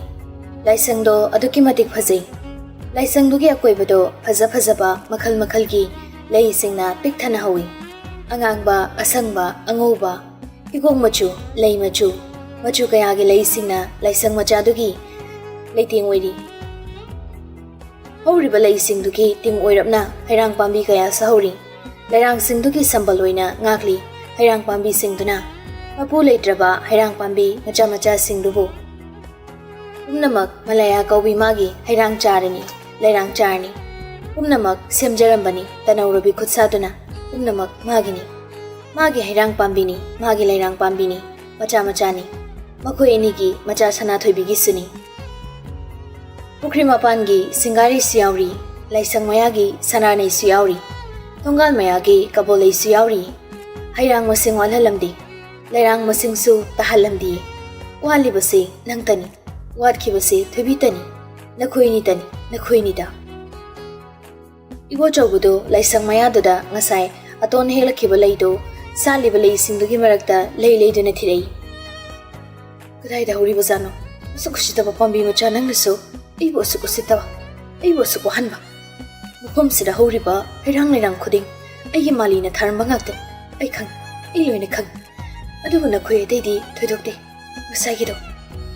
ꯂꯥꯏꯁꯪꯗꯣ ꯑꯗꯨꯛꯀꯤ ꯃꯇꯤꯛ ꯐꯖꯩ꯫ ꯂꯥꯏꯁꯪꯗꯨꯒꯤ ꯑꯀꯣꯏꯕꯗꯣ ꯐꯖ ꯐꯖꯕ ꯃꯈꯜ ꯃꯈꯜꯒꯤ ꯂꯩꯁꯤꯡꯅ ꯄꯤꯛ ꯊꯟꯅ ꯍꯧꯏ꯫ ꯑꯉꯥꯡꯕ, ꯑꯁꯪꯕ, ꯑꯉꯧꯕ, ꯍꯤꯒꯣꯛ ꯃꯆꯨ, ꯂꯩ ꯃꯆꯨ, ꯃꯆꯨ ꯀꯌꯥꯒꯤ ꯂꯩꯁꯤꯡꯅ ꯂꯥꯏꯁꯪ ꯃꯆꯥꯗꯨꯒꯤ ꯂꯩꯇꯦꯡ ꯑꯣꯏꯔꯤ꯫ ꯍꯧꯔꯤꯕ ꯂꯩꯁꯤꯡꯗꯨꯒꯤ ꯇꯤꯡ ꯑꯣꯏꯔꯞꯅ ꯍꯩꯔꯥꯡ ꯄꯥꯝꯕꯤ ꯀꯌꯥꯁꯨ ꯍꯧꯔꯤ꯫ ꯂꯩꯔꯥꯡꯁꯤꯡꯗꯨꯒꯤ ꯁꯝꯕꯜ ꯑꯣꯏꯅ ꯉꯥꯛꯂꯤ ꯍꯩꯔꯥꯡ ꯄꯥꯝꯕꯤꯁꯤꯡꯗꯨꯅ꯫ ꯃꯄꯨ ꯂꯩꯇ꯭ꯔꯕ ꯍꯩꯔꯥꯡ ꯄꯥꯝꯕꯤ ꯃꯆꯥ ꯃꯆꯥꯁꯤꯡꯗꯨꯕꯨ꯫ ꯄꯨꯝꯅꯃꯛ ꯃꯂꯥꯌꯥ ꯀꯧꯕꯤ ꯃꯥꯒꯤ ꯍꯩꯔꯥꯡ ꯆꯥꯔꯅꯤ, ꯂꯩꯔꯥꯡ ꯆꯥꯔꯅꯤ꯫ ꯄꯨꯝꯅꯃꯛ ꯁꯦꯝꯖꯔꯝꯕꯅꯤ ꯇꯅꯧꯔꯕꯤ ꯈꯨꯠꯁꯥꯗꯨꯅ꯫ ꯄꯨꯝꯅꯃꯛ ꯃꯥꯒꯤꯅꯤ꯫ ꯃꯥꯒꯤ ꯍꯩꯔꯥꯡ ꯄꯥꯝꯕꯤꯅꯤ, ꯃꯥꯒꯤ ꯂꯩꯔꯥꯡ ꯄꯥꯝꯕꯤꯅꯤ, ꯃꯆꯥ ꯃꯆꯥꯅꯤ꯫ ꯃꯈꯣꯏ ꯑꯅꯤꯒꯤ ꯃꯆꯥ ꯁꯅꯥꯊꯣꯏꯕꯤꯒꯤꯁꯨꯅꯤ꯫ ꯄꯨꯈ꯭ꯔꯤ ꯃꯄꯥꯟꯒꯤ ꯁꯤꯡꯒꯥꯔꯩꯁꯨ ꯌꯥꯎꯔꯤ, ꯂꯥꯏꯁꯪ ꯃꯌꯥꯒꯤ ꯁꯅꯥꯔꯩꯁꯨ ꯌꯥꯎꯔꯤ, ꯊꯣꯡꯒꯥꯜ ꯃꯌꯥꯒꯤ ꯀꯕꯣꯂꯩꯁꯨ ꯌꯥꯎꯔꯤ꯫ ꯍꯩꯔꯥꯡ ꯃꯁꯤꯡ ꯋꯥꯠꯍꯜꯂꯝꯗꯦ, ꯂꯩꯔꯥꯡ ꯃꯁꯤꯡꯁꯨ ꯇꯥꯍꯜꯂꯝꯗꯦ꯫ ꯋꯥꯠꯂꯤꯕꯁꯦ ꯅꯪꯇꯅꯤ, ꯋꯥꯠꯈꯤꯕꯁꯦ ꯊꯣꯏꯕꯤꯇꯅꯤ, ꯅꯈꯣꯏꯅꯤꯇꯅꯤ, ꯅꯈꯣꯏꯅꯤꯗ꯫ ꯏꯕꯣꯆꯧꯕꯗꯨ ꯂꯥꯏꯁꯪ ꯃꯌꯥꯗꯨꯗ ꯉꯁꯥꯏ ꯑꯇꯣꯟ ꯍꯦꯛꯂꯛꯈꯤꯕ ꯂꯩꯗꯨ ꯁꯥꯠꯂꯤꯕ ꯂꯩꯁꯤꯡꯗꯨꯒꯤ ꯃꯔꯛꯇ ꯂꯩ ꯂꯩꯗꯨꯅ ꯊꯤꯔꯛꯏ꯫ "ꯀꯗꯥꯏꯗ ꯍꯧꯔꯤꯕꯖꯥꯠꯅꯣ? ꯑꯁꯨꯛ ꯎꯁꯤꯠꯇꯕ ꯄꯥꯝꯕꯤ ꯃꯆꯥ ꯅꯪꯅꯁꯨ ꯑꯩꯕꯨ ꯑꯁꯨꯛ ꯎꯁꯤꯠꯇꯕ, ꯑꯩꯕꯨ ꯑꯁꯨꯛ ꯋꯥꯍꯟꯕ꯫ ꯃꯐꯝꯁꯤꯗ ꯍꯧꯔꯤꯕ ꯍꯩꯔꯥꯡ ꯂꯩꯔꯥꯡ ꯈꯨꯗꯤꯡ ꯑꯩꯒꯤ ꯃꯥꯂꯤꯅ ꯊꯥꯔꯝꯕ ꯉꯥꯛꯇꯅꯤ꯫ ꯑꯩ ꯈꯪꯏ, ꯑꯩ ꯂꯣꯏꯅ ꯈꯪꯏ꯫ ꯑꯗꯨꯕꯨ ꯅꯈꯣꯏ ꯑꯇꯩꯗꯤ ꯊꯣꯏꯗꯣꯛꯇꯦ꯫ ꯉꯁꯥꯏꯒꯤꯗꯣ,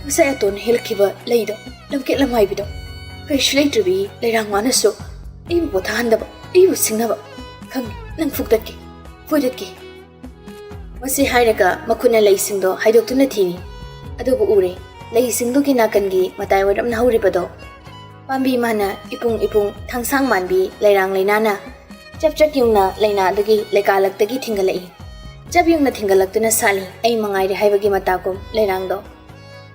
ꯉꯁꯥꯏ ꯑꯇꯣꯟ ꯍꯦꯜꯂꯛꯈꯤꯕ ꯂꯩꯗꯣ, ꯂꯝꯀꯦꯠ ꯂꯝꯍꯥꯏꯕꯤꯗꯣ, ꯀꯔꯤꯁꯨ ꯂꯩꯇ꯭ꯔꯕꯤ ꯂꯩꯔꯥꯡ ꯃꯥꯅꯁꯨ ꯑꯩꯕꯨ ꯄꯣꯊꯥꯍꯟꯗꯕ, ꯑꯩꯕꯨ ꯁꯤꯡꯅꯕ꯫ ꯈꯪꯏ, ꯅꯪ ꯐꯨꯛꯇꯠꯀꯦ, ꯐꯣꯏꯗꯠꯀꯦ꯫" ꯃꯁꯤ ꯍꯥꯏꯔꯒ ꯃꯈꯨꯠꯅ ꯂꯩꯁꯤꯡꯗꯣ ꯍꯥꯏꯗꯣꯛꯇꯨꯅ ꯊꯤꯔꯤ꯫ ꯑꯗꯨꯕꯨ ꯎꯔꯦ, ꯂꯩꯁꯤꯡꯗꯨꯒꯤ ꯅꯥꯀꯟꯒꯤ ꯃꯇꯥꯏ ꯑꯣꯏꯔꯞꯅ ꯍꯧꯔꯤꯕꯗꯣ꯫ ꯄꯥꯝꯕꯤ ꯃꯥꯅ ꯏꯄꯨꯡ ꯏꯄꯨꯡ ꯊꯥꯡꯁꯥꯡ ꯃꯥꯟꯕꯤ ꯂꯩꯔꯥꯡ ꯂꯩꯅꯥꯅ ꯆꯞ ꯆꯞ ꯌꯨꯡꯅ ꯂꯩꯅꯥꯗꯨꯒꯤ ꯂꯩꯀꯥꯂꯛꯇꯒꯤ ꯊꯤꯡꯒꯠꯂꯛꯏ꯫ ꯆꯞ ꯌꯨꯡꯅ ꯊꯤꯡꯒꯠꯂꯛꯇꯨꯅ ꯁꯥꯠꯂꯤ ꯑꯩ ꯃꯉꯥꯏꯔꯦ ꯍꯥꯏꯕꯒꯤ ꯃꯇꯥꯒꯨꯝ ꯂꯩꯔꯥꯡꯗꯣ꯫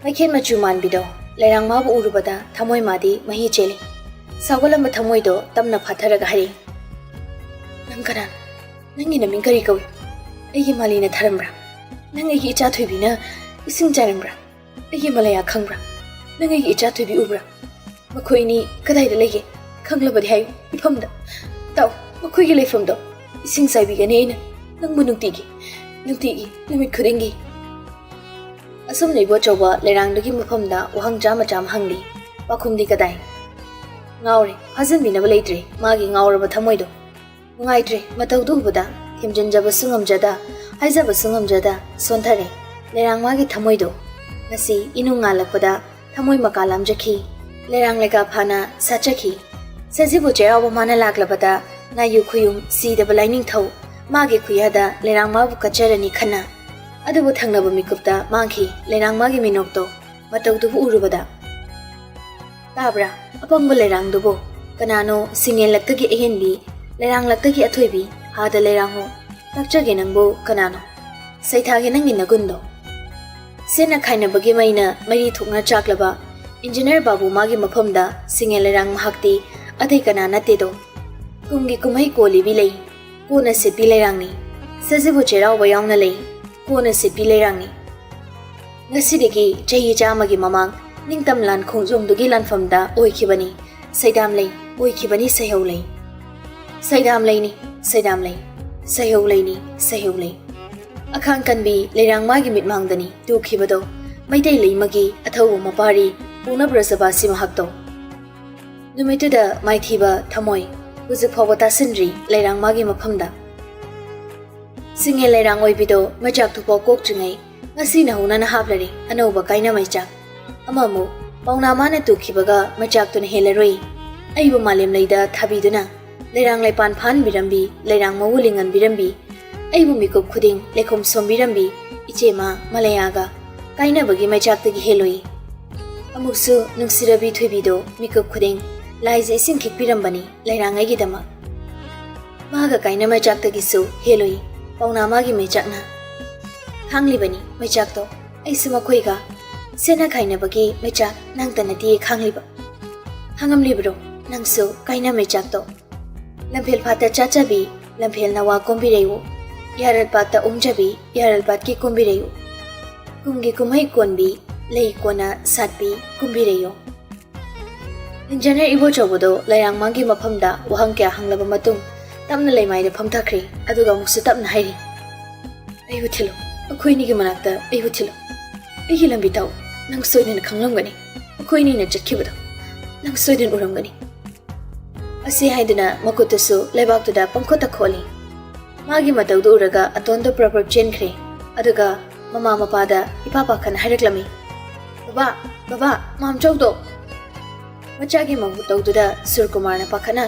ꯃꯩꯈꯦꯠ ꯃꯆꯨ ꯃꯥꯟꯕꯤꯗꯣ꯫ ꯂꯩꯔꯥꯡ ꯃꯥꯕꯨ ꯎꯔꯨꯕꯗ ꯊꯃꯣꯏ ꯃꯥꯗꯤ ꯃꯍꯤ ꯆꯦꯜꯂꯤ꯫ ꯁꯥꯎꯒꯠꯂꯝꯕ ꯊꯃꯣꯏꯗꯣ ꯇꯞꯅ ꯐꯥꯊꯔꯒ ꯍꯥꯏꯔꯛꯏ, "ꯅꯪ ꯀꯅꯥꯅꯣ? ꯅꯪꯒꯤ ꯅꯃꯤꯡ ꯀꯔꯤ ꯀꯧꯏ? ꯑꯩꯒꯤ ꯃꯥꯂꯤꯅ ꯊꯥꯔꯝꯕ꯭ꯔꯥ? ꯅꯪ ꯑꯩꯒꯤ ꯏꯆꯥ ꯊꯣꯏꯕꯤꯅ ꯏꯁꯤꯡ ꯆꯥꯏꯔꯝꯕ꯭ꯔꯥ? ꯑꯩꯒꯤ ꯃꯂꯥꯌꯥ ꯈꯪꯕ꯭ꯔꯥ? ꯅꯪ ꯑꯩꯒꯤ ꯏꯆꯥ ꯊꯣꯏꯕꯤ ꯎꯕ꯭ꯔꯥ? ꯃꯈꯣꯏ ꯑꯅꯤ ꯀꯗꯥꯏꯗ ꯂꯩꯒꯦ? ꯈꯪꯂꯕꯗꯤ ꯍꯥꯏꯌꯨ, ꯏꯐꯝꯗ꯫ ꯇꯥꯎ, ꯃꯈꯣꯏꯒꯤ ꯂꯩꯐꯝꯗꯣ꯫ ꯏꯁꯤꯡ ꯆꯥꯏꯕꯤꯒꯅꯤ ꯑꯩꯅ ꯅꯪꯕꯨ ꯅꯨꯡꯇꯤꯒꯤ, ꯅꯨꯡꯇꯤꯒꯤ, ꯅꯨꯃꯤꯠ ꯈꯨꯗꯤꯡꯒꯤ꯫" ꯑꯁꯨꯝꯅ ꯏꯕꯣꯆꯧꯕ ꯂꯩꯔꯥꯡꯗꯨꯒꯤ ꯃꯐꯝꯗ ꯋꯥꯍꯪ ꯆꯥꯝꯃ ꯆꯥꯝꯃ ꯍꯪꯂꯤ꯫ ꯄꯥꯎꯈꯨꯝꯗꯤ ꯀꯗꯥꯏ? ꯉꯥꯎꯔꯦ, ꯐꯥꯖꯤꯟꯕꯤꯅꯕ ꯂꯩꯇ꯭ꯔꯦ ꯃꯥꯒꯤ ꯉꯥꯎꯔꯕ ꯊꯃꯣꯏꯗꯣ꯫ ꯅꯨꯡꯉꯥꯏꯇ꯭ꯔꯦ ꯃꯇꯧꯗꯨ ꯎꯕꯗ꯫ ꯊꯦꯝꯖꯤꯟꯖꯕꯁꯨ ꯉꯝꯖꯗ, ꯍꯥꯏꯖꯕꯁꯨ ꯉꯝꯖꯗ ꯁꯣꯟꯊꯔꯦ ꯂꯩꯔꯥꯡ ꯃꯥꯒꯤ ꯊꯃꯣꯏꯗꯣ꯫ ꯉꯁꯤ ꯏꯅꯨꯡ ꯉꯥꯜꯂꯛꯄꯗ ꯊꯃꯣꯏ ꯃꯀꯥ ꯂꯥꯝꯖꯈꯤ꯫ ꯂꯩꯔꯥꯡ ꯂꯩꯀꯥ ꯐꯥꯅ ꯁꯥꯠꯆꯈꯤ꯫ ꯁꯖꯤꯕꯨ ꯆꯩꯔꯥꯎꯕ ꯃꯥꯅ ꯂꯥꯛꯂꯕꯗ ꯅꯥꯏꯌꯨ ꯈꯨꯌꯨꯝ ꯁꯤꯗꯕ ꯂꯥꯏꯅꯤꯡꯊꯧ ꯃꯥꯒꯤ ꯈꯨꯌꯥꯗ ꯂꯩꯔꯥꯡꯃꯥꯕꯨ ꯀꯠꯆꯔꯅꯤ ꯈꯟꯅ꯫ ꯑꯗꯨꯕꯨ ꯊꯪꯅꯕ ꯃꯤꯀꯨꯞꯇ ꯃꯥꯡꯈꯤ ꯂꯩꯔꯥꯡꯃꯥꯒꯤ ꯃꯤꯅꯣꯛꯇꯣ ꯃꯇꯧꯗꯨꯕꯨ ꯎꯔꯨꯕꯗ꯫ ꯇꯥꯕ꯭ꯔꯥ? ꯑꯄꯪꯕ ꯂꯩꯔꯥꯡꯗꯨꯕꯨ꯫ ꯀꯅꯥꯅꯣ ꯁꯤꯡꯉꯦꯜꯂꯛꯇꯒꯤ ꯑꯍꯦꯟꯕꯤ, ꯂꯩꯔꯥꯡꯂꯛꯇꯒꯤ ꯑꯊꯣꯏꯕꯤ? ꯍꯥꯗ ꯂꯩꯔꯥꯡꯉꯣ꯫ ꯇꯥꯛꯆꯒꯦ ꯅꯪꯕꯨ ꯀꯅꯥꯅꯣ? ꯁꯩꯊꯥꯒꯦ ꯅꯪꯒꯤ ꯅꯒꯨꯟꯗꯣ꯫ ꯁꯦꯠꯅ ꯈꯥꯏꯅꯕꯒꯤ ꯃꯩꯅ ꯃꯔꯤ ꯊꯣꯛꯅ ꯆꯥꯛꯂꯕ ꯏꯟꯖꯤꯅꯤꯌꯔ ꯕꯥꯕꯨ ꯃꯥꯒꯤ ꯃꯐꯝꯗ ꯁꯤꯡꯉꯦꯜ ꯂꯩꯔꯥꯡ ꯃꯍꯥꯛꯇꯤ ꯑꯇꯩ ꯀꯅꯥ ꯅꯠꯇꯦꯗꯣ꯫ ꯀꯨꯝꯒꯤ ꯀꯨꯝꯍꯩ ꯀꯣꯜꯂꯤꯕꯤ ꯂꯩ, ꯀꯣꯟꯅ ꯁꯦꯠꯄꯤ ꯂꯩꯔꯥꯡꯅꯤ꯫ ꯁꯖꯤꯕꯨ ꯆꯩꯔꯥꯎꯕ ꯌꯥꯎꯅ ꯂꯩ, ꯀꯣꯟꯅ ꯁꯦꯠꯄꯤ ꯂꯩꯔꯥꯡꯅꯤ꯫ ꯉꯁꯤꯗꯒꯤ ꯆꯍꯤ ꯆꯥꯝꯃꯒꯤ ꯃꯃꯥꯡ ꯅꯤꯡꯇꯝ ꯂꯥꯟ ꯈꯣꯡꯖꯣꯝꯗꯨꯒꯤ ꯂꯥꯟꯐꯝꯗ ꯑꯣꯏꯈꯤꯕꯅꯤ ꯁꯩꯗꯥꯝ ꯂꯩ, ꯑꯣꯏꯈꯤꯕꯅꯤ ꯁꯩꯍꯧ ꯂꯩ꯫ ꯁꯩꯗꯥꯝ ꯂꯩꯅꯤ, ꯁꯩꯗꯥꯝ ꯂꯩ, ꯁꯩꯍꯧ ꯂꯩꯅꯤ, ꯁꯩꯍꯧ ꯂꯩ꯫ ꯑꯈꯥꯡ ꯀꯟꯕꯤ ꯂꯩꯔꯥꯡ ꯃꯥꯒꯤ ꯃꯤꯠꯃꯥꯡꯗꯅꯤ ꯇꯨꯈꯤꯕꯗꯣ, ꯃꯩꯇꯩ ꯂꯩꯃꯒꯤ ꯑꯊꯧꯕ ꯃꯄꯥꯔꯤ ꯄꯨꯅꯕ꯭ꯔꯖꯕꯥꯁꯤ ꯃꯍꯥꯛꯇꯣ꯫ ꯅꯨꯃꯤꯠꯇꯨꯗ ꯃꯥꯏꯊꯤꯕ ꯊꯃꯣꯏ ꯍꯧꯖꯤꯛ ꯐꯥꯎꯕ ꯇꯥꯁꯤꯟꯗ꯭ꯔꯤ ꯂꯩꯔꯥꯡ ꯃꯥꯒꯤ ꯃꯐꯝꯗ꯫ ꯁꯤꯡꯉꯦ ꯂꯩꯔꯥꯡ ꯑꯣꯏꯕꯤꯗꯣ ꯃꯩꯆꯥꯛ ꯊꯨꯄꯥꯎ ꯀꯣꯛꯇ꯭ꯔꯤꯉꯩ ꯉꯁꯤꯅ ꯍꯧꯅꯅ ꯍꯥꯞꯂꯔꯤ ꯑꯅꯧꯕ ꯀꯥꯏꯅ ꯃꯩꯆꯥꯛ꯫ ꯑꯃꯃꯨꯛ ꯄꯥꯎꯅꯥ ꯃꯥꯅ ꯇꯨꯈꯤꯕꯒ ꯃꯩꯆꯥꯛꯇꯨꯅ ꯍꯦꯜꯂꯔꯣꯏ꯫ ꯑꯩꯕꯨ ꯃꯥꯂꯦꯝ ꯂꯩꯗ ꯊꯥꯕꯤꯗꯨꯅ ꯂꯩꯔꯥꯡ ꯂꯩꯄꯥꯟ ꯐꯥꯍꯟꯕꯤꯔꯝꯕꯤ, ꯂꯩꯔꯥꯡ ꯃꯧ ꯂꯤꯡꯍꯟꯕꯤꯔꯝꯕꯤ, ꯑꯩꯕꯨ ꯃꯤꯀꯨꯞ ꯈꯨꯗꯤꯡ ꯂꯩꯈꯣꯝ ꯁꯣꯝꯕꯤꯔꯝꯕꯤ ꯏꯆꯦꯃ ꯃꯂꯌꯥꯒ ꯀꯥꯏꯅꯕꯒꯤ ꯃꯩꯆꯥꯛꯇꯒꯤ ꯍꯦꯜꯂꯣꯏ꯫ ꯑꯃꯨꯛꯁꯨ ꯅꯨꯡꯁꯤꯔꯕꯤ ꯊꯣꯏꯕꯤꯗꯣ ꯃꯤꯀꯨꯞ ꯈꯨꯗꯤꯡ ꯂꯥꯏꯖ ꯏꯁꯤꯡ ꯈꯤꯛꯄꯤꯔꯝꯕꯅꯤ ꯂꯩꯔꯥꯡꯉꯩꯒꯤꯗꯃꯛ꯫ ꯃꯥꯒ ꯀꯥꯏꯅ ꯃꯩꯆꯥꯛꯇꯒꯤꯁꯨ ꯍꯦꯜꯂꯣꯏ ꯄꯥꯎꯅꯥ ꯃꯥꯒꯤ ꯃꯩꯆꯥꯛꯅ꯫ ꯈꯥꯡꯂꯤꯕꯅꯤ ꯃꯩꯆꯥꯛꯇꯣ ꯑꯩꯁꯨ ꯃꯈꯣꯏꯒ꯫ ꯁꯦꯠꯅ ꯈꯥꯏꯅꯕꯒꯤ ꯃꯩꯆꯥꯛ ꯅꯪꯇ ꯅꯠꯇꯤꯌꯦ ꯈꯥꯡꯂꯤꯕ꯫ ꯈꯥꯡꯉꯝꯂꯤꯕ꯭ꯔꯣ ꯅꯪꯁꯨ ꯀꯥꯏꯅ ꯃꯩꯆꯥꯛꯇꯣ? ꯂꯝꯐꯦꯜ ꯐꯥꯠꯇ ꯆꯥꯠꯆꯕꯤ, ꯂꯝꯐꯦꯜ ꯅꯋꯥ ꯀꯣꯝꯕꯤꯔꯩꯋꯣ꯫ ꯌꯥꯔꯜ ꯄꯥꯠꯇ ꯎꯝꯖꯕꯤ, ꯌꯥꯔꯜ ꯄꯥꯠꯀꯤ ꯀꯣꯝꯕꯤꯔꯩꯋꯣ꯫ ꯀꯨꯝꯒꯤ ꯀꯨꯝꯍꯩ ꯀꯣꯟꯕꯤ, ꯂꯩ ꯀꯣꯟꯅ ꯁꯥꯠꯄꯤ ꯀꯣꯝꯕꯤꯔꯩꯌꯣ꯫ ꯏꯟꯖꯤꯅꯤꯌꯔ ꯏꯕꯣꯆꯧꯕꯗꯣ ꯂꯩꯔꯥꯡꯃꯥꯡꯒꯤ ꯃꯐꯝꯗ ꯋꯥꯍꯪ ꯀꯌꯥ ꯍꯪꯂꯕ ꯃꯇꯨꯡ ꯇꯞꯅ ꯂꯩꯃꯥꯏꯗ ꯐꯝꯊꯈ꯭ꯔꯦ, ꯑꯗꯨꯒ ꯑꯃꯨꯛꯁꯨ ꯇꯞꯅ ꯍꯥꯏꯔꯤ, "ꯑꯩꯕꯨ ꯊꯤꯜꯂꯨ, ꯑꯩꯈꯣꯏꯅꯤꯒꯤ ꯃꯅꯥꯛꯇ ꯑꯩꯕꯨ ꯊꯤꯜꯂꯨ꯫ ꯑꯩꯒꯤ ꯂꯝꯕꯤ ꯇꯥꯛꯎ, ꯅꯪ ꯁꯣꯏꯗꯅ ꯈꯪꯂꯝꯒꯅꯤ꯫ ꯑꯩꯈꯣꯏꯅꯤꯅ ꯆꯠꯈꯤꯕꯗꯣ ꯅꯪ ꯁꯣꯏꯗꯅ ꯎꯔꯝꯒꯅꯤ"꯫ ꯑꯁꯤ ꯍꯥꯏꯗꯨꯅ ꯃꯈꯨꯠꯇꯨꯁꯨ ꯂꯩꯕꯥꯛꯇꯨꯗ ꯄꯪꯈꯣꯠꯇ ꯈꯣꯠꯂꯤ꯫ ꯃꯥꯒꯤ ꯃꯇꯧꯗꯨ ꯎꯔꯒ ꯑꯇꯣꯟꯗꯣ ꯄ꯭ꯔꯞ ꯄ꯭ꯔꯞ ꯆꯦꯟꯈ꯭ꯔꯦ꯫ ꯑꯗꯨꯒ ꯃꯃꯥ ꯃꯄꯥꯗ ꯏꯄꯥ ꯄꯥꯈꯠꯅ ꯍꯥꯏꯔꯛꯂꯝꯃꯤ, "ꯕꯕꯥ, ꯕꯕꯥ, ꯃꯥꯝꯆꯧꯗꯣ!" ꯃꯆꯥꯒꯤ ꯃꯇꯧꯗꯨꯗ ꯁꯨꯔꯀꯨꯃꯥꯔꯅ ꯄꯥꯈꯠꯅ,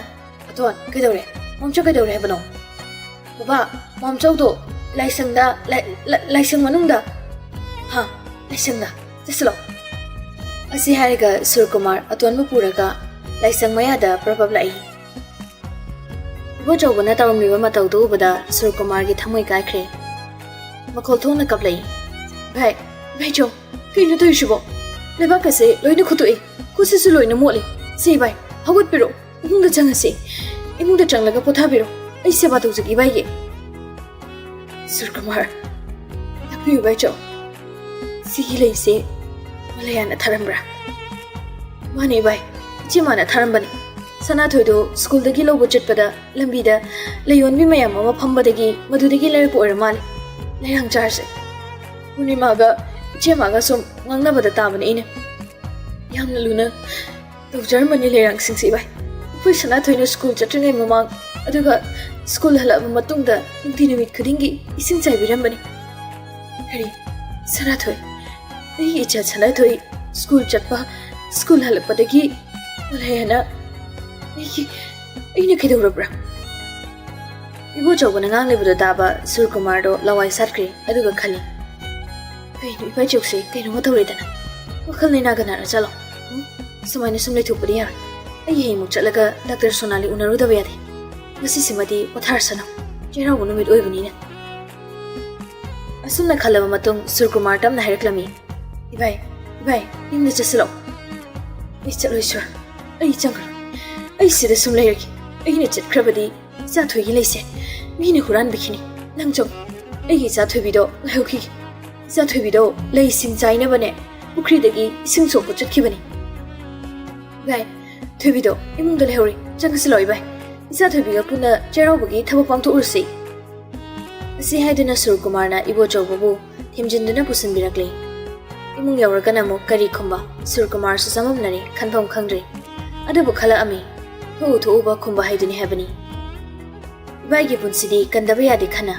"ꯑꯇꯣꯟ, ꯀꯩꯗꯧꯔꯦ? ꯃꯝꯆꯧ ꯀꯩꯗꯧꯔꯦ ꯍꯥꯏꯕꯅꯣ?" "ꯕꯕꯥ, ꯃꯝꯆꯧꯗꯣ ꯂꯥꯏꯁꯪꯗ, ꯂꯥꯏ-, ꯂꯥꯏ-, ꯂꯥꯏꯁꯪ ꯃꯅꯨꯡꯗ꯫" "ꯍꯥ? ꯂꯥꯏꯁꯪꯗ? ꯆꯠꯁꯤꯜꯂꯣ꯫" ꯑꯁꯤ ꯍꯥꯏꯔꯒ ꯁꯨꯔꯀꯨꯃꯥꯔ ꯑꯇꯣꯟꯕꯨ ꯄꯨꯔꯒ ꯂꯥꯏꯁꯪ ꯃꯌꯥꯗ ꯄ꯭ꯔꯞ ꯄ꯭ꯔꯞ ꯂꯥꯛꯏ꯫ ꯏꯕꯣꯆꯧꯕꯅ ꯇꯧꯔꯝꯂꯤꯕ ꯃꯇꯧꯗꯨ ꯎꯕꯗ ꯁꯨꯔꯀꯨꯃꯥꯔꯒꯤ ꯊꯃꯣꯏ ꯀꯥꯏꯈ꯭ꯔꯦ꯫ ꯃꯈꯣꯜ ꯊꯣꯛꯅ ꯀꯞꯂꯛꯏ꯫ "ꯚꯥꯏ, ꯚꯥꯏꯆꯧ, ꯀꯩꯅꯣ ꯇꯧꯔꯤꯁꯤꯕꯣ? ꯂꯩꯕꯥꯛꯀꯁꯦ ꯂꯣꯏꯅ ꯈꯨꯠꯇꯣꯛꯏ, ꯈꯨꯠꯁꯤꯁꯨ ꯂꯣꯏꯅ ꯃꯣꯠꯂꯤ꯫ ꯁꯦ ꯏꯕꯥꯏ, ꯍꯧꯒꯠꯄꯤꯔꯣ, ꯏꯃꯨꯡꯗ ꯆꯪꯉꯁꯤ꯫ ꯏꯃꯨꯡꯗ ꯆꯪꯂꯒ ꯄꯣꯊꯥꯕꯤꯔꯣ, ꯑꯩ ꯁꯦꯕꯥ ꯇꯧꯖꯒꯦ ꯏꯕꯥꯏꯒꯤ꯫" "ꯁꯨꯔꯀꯨꯃꯥꯔ, ꯇꯥꯛꯄꯤꯌꯨ ꯏꯕꯥꯏꯆꯧ, ꯁꯤꯒꯤ ꯂꯩꯁꯦ ꯃꯂꯌꯥꯅ ꯊꯥꯔꯝꯕ꯭ꯔꯥ?" "ꯃꯥꯅꯦ ꯏꯕꯥꯏ, ꯏꯆꯦ ꯃꯥꯅ ꯊꯥꯔꯝꯕꯅꯤ꯫ ꯁꯅꯥꯊꯣꯏꯗꯣ ꯁ꯭ꯀꯨꯜꯗꯒꯤ ꯂꯧꯕ ꯆꯠꯄꯗ ꯂꯝꯕꯤꯗ ꯂꯩꯌꯣꯟꯕꯤ ꯃꯌꯥꯝ ꯑꯃ ꯐꯝꯕꯗꯒꯤ ꯃꯗꯨꯗꯒꯤ ꯂꯩꯔꯛꯄ ꯑꯣꯏꯔ ꯃꯥꯜꯂꯦ꯫ ꯂꯩꯔꯥꯡ ꯆꯥꯔꯁꯦ꯫" ꯄꯨꯔꯅꯤꯃꯥꯒ ꯏꯆꯦ ꯃꯥꯒ ꯁꯨꯝ ꯉꯥꯡꯅꯕꯗ ꯇꯥꯕꯅꯦ ꯑꯩꯅ꯫ ꯌꯥꯝꯅ ꯂꯨꯅ ꯇꯧꯖꯔꯝꯕꯅꯤ ꯂꯩꯔꯥꯡꯁꯤꯡꯁꯦ ꯏꯕꯥꯏ꯫ ꯑꯩꯈꯣꯏ ꯁꯅꯥꯊꯣꯏꯅ ꯁ꯭ꯀꯨꯜ ꯆꯠꯇ꯭ꯔꯤꯉꯩ ꯃꯃꯥꯡ, ꯑꯗꯨꯒ ꯁ꯭ꯀꯨꯜ ꯍꯜꯂꯛꯑꯕ ꯃꯇꯨꯡꯗ ꯅꯨꯡꯇꯤ ꯅꯨꯃꯤꯠ ꯈꯨꯗꯤꯡꯒꯤ ꯏꯁꯤꯡ ꯆꯥꯏꯕꯤꯔꯝꯕꯅꯤ꯫ ꯀꯔꯤ? ꯁꯅꯥꯊꯣꯏ? ꯑꯩꯒꯤ ꯏꯆꯥ ꯁꯅꯥꯊꯣꯏ ꯁ꯭ꯀꯨꯜ ꯆꯠꯄ, ꯁ꯭ꯀꯨꯜ ꯍꯜꯂꯛꯄꯗꯒꯤ ꯃꯂꯌꯥꯅ ꯑꯩꯒꯤ, ꯑꯩꯅ ꯀꯩꯗꯧꯔꯕ꯭ꯔꯥ? ꯏꯕꯣꯆꯧꯕꯅ ꯉꯥꯡꯂꯤꯕꯗꯨ ꯇꯥꯕ ꯁꯨꯔꯀꯨꯃꯥꯔꯗꯣ ꯂꯋꯥꯏ ꯁꯥꯠꯈ꯭ꯔꯦ, ꯑꯗꯨꯒ ꯈꯜꯂꯤ, "ꯀꯩꯅꯣ ꯏꯕꯥꯏꯆꯧꯁꯦ ꯀꯩꯅꯣꯃ ꯇꯧꯔꯦꯗꯅ? ꯋꯥꯈꯜ ꯂꯩꯅꯥꯒ ꯅꯥꯔ ꯆꯠꯂꯣ꯫ ꯎꯝ? ꯁꯨꯃꯥꯏꯅ ꯁꯨꯝ ꯂꯩꯊꯣꯛꯄꯗꯤ ꯌꯥꯔꯣꯏ꯫ ꯑꯩ ꯍꯌꯦꯡꯃꯨꯛ ꯆꯠꯂꯒ ꯗꯥꯛꯇꯔ ꯁꯣꯅꯥꯂꯤ ꯎꯅꯔꯨꯗꯕ ꯌꯥꯗꯦ꯫ ꯉꯁꯤꯁꯤꯃꯗꯤ ꯄꯣꯊꯥꯔꯁꯅꯨ, ꯆꯩꯔꯥꯎꯕ ꯅꯨꯃꯤꯠ ꯑꯣꯏꯕꯅꯤꯅ꯫" ꯑꯁꯨꯝꯅ ꯈꯜꯂꯕ ꯃꯇꯨꯡ ꯁꯨꯔꯀꯨꯃꯥꯔ ꯇꯞꯅ ꯍꯥꯏꯔꯛꯂꯝꯃꯤ, "ꯏꯕꯥꯏ, ꯏꯕꯥꯏ, ꯌꯨꯝꯗ ꯆꯠꯁꯤꯜꯂꯣ꯫" "ꯑꯩ ꯆꯠꯂꯣꯏ ꯁꯨꯔ, ꯑꯩ ꯆꯪꯉꯔꯣꯏ꯫ ꯑꯩ ꯁꯤꯗ ꯁꯨꯝ ꯂꯩꯔꯒꯦ꯫ ꯑꯩꯅ ꯆꯠꯈ꯭ꯔꯕꯗꯤ ꯏꯆꯥꯊꯣꯏꯒꯤ ꯂꯩꯁꯦ ꯃꯤꯅ ꯍꯨꯔꯥꯟꯕꯤꯈꯤꯅꯤ꯫ ꯅꯪ ꯆꯪꯉꯣ, ꯑꯩꯒꯤ ꯏꯆꯥꯊꯣꯏꯕꯤꯗꯣ ꯉꯥꯏꯍꯧꯈꯤꯒꯦ꯫ ꯏꯆꯥꯊꯣꯏꯕꯤꯗꯣ ꯂꯩꯁꯤꯡ ꯆꯥꯏꯅꯕꯅꯦ ꯄꯨꯈ꯭ꯔꯤꯗꯒꯤ ꯏꯁꯤꯡ ꯁꯣꯛꯄ ꯆꯠꯈꯤꯕꯅꯤ꯫" "ꯏꯕꯥꯏ, ꯊꯣꯏꯕꯤꯗꯣ ꯏꯃꯨꯡꯗ ꯂꯩꯍꯧꯔꯤ, ꯆꯪꯉꯁꯤꯜꯂꯣ ꯏꯕꯥꯏ꯫ ꯏꯆꯥꯊꯣꯏꯕꯤꯒ ꯄꯨꯟꯅ ꯆꯩꯔꯥꯎꯕꯒꯤ ꯊꯕꯛ ꯄꯥꯡꯊꯣꯛꯎꯔꯁꯤ꯫" ꯑꯁꯤ ꯍꯥꯏꯗꯨꯅ ꯁꯨꯔꯀꯨꯃꯥꯔꯅ ꯏꯕꯣꯆꯧꯕꯕꯨ ꯊꯦꯝꯖꯤꯟꯗꯨꯅ ꯄꯨꯁꯤꯟꯕꯤꯔꯛꯂꯦ꯫ ꯏꯃꯨꯡ ꯌꯧꯔꯒꯅ ꯑꯃꯨꯛ ꯀꯔꯤ ꯈꯨꯝꯕ? ꯁꯨꯔꯀꯨꯃꯥꯔꯁꯨ ꯆꯃꯝꯅꯔꯦ, ꯈꯟꯐꯝ ꯈꯪꯗ꯭ꯔꯦ꯫ ꯑꯗꯨꯕꯨ ꯈꯜꯂꯛꯑꯝꯃꯤ, ꯊꯣꯛꯎ ꯊꯣꯛꯎꯕ ꯈꯨꯝꯕ ꯍꯥꯏꯗꯨꯅꯤ ꯍꯥꯏꯕꯅꯤ꯫ ꯏꯕꯥꯏꯒꯤ ꯄꯨꯟꯁꯤꯗꯤ ꯀꯟꯗꯕ ꯌꯥꯗꯦ ꯈꯟꯅ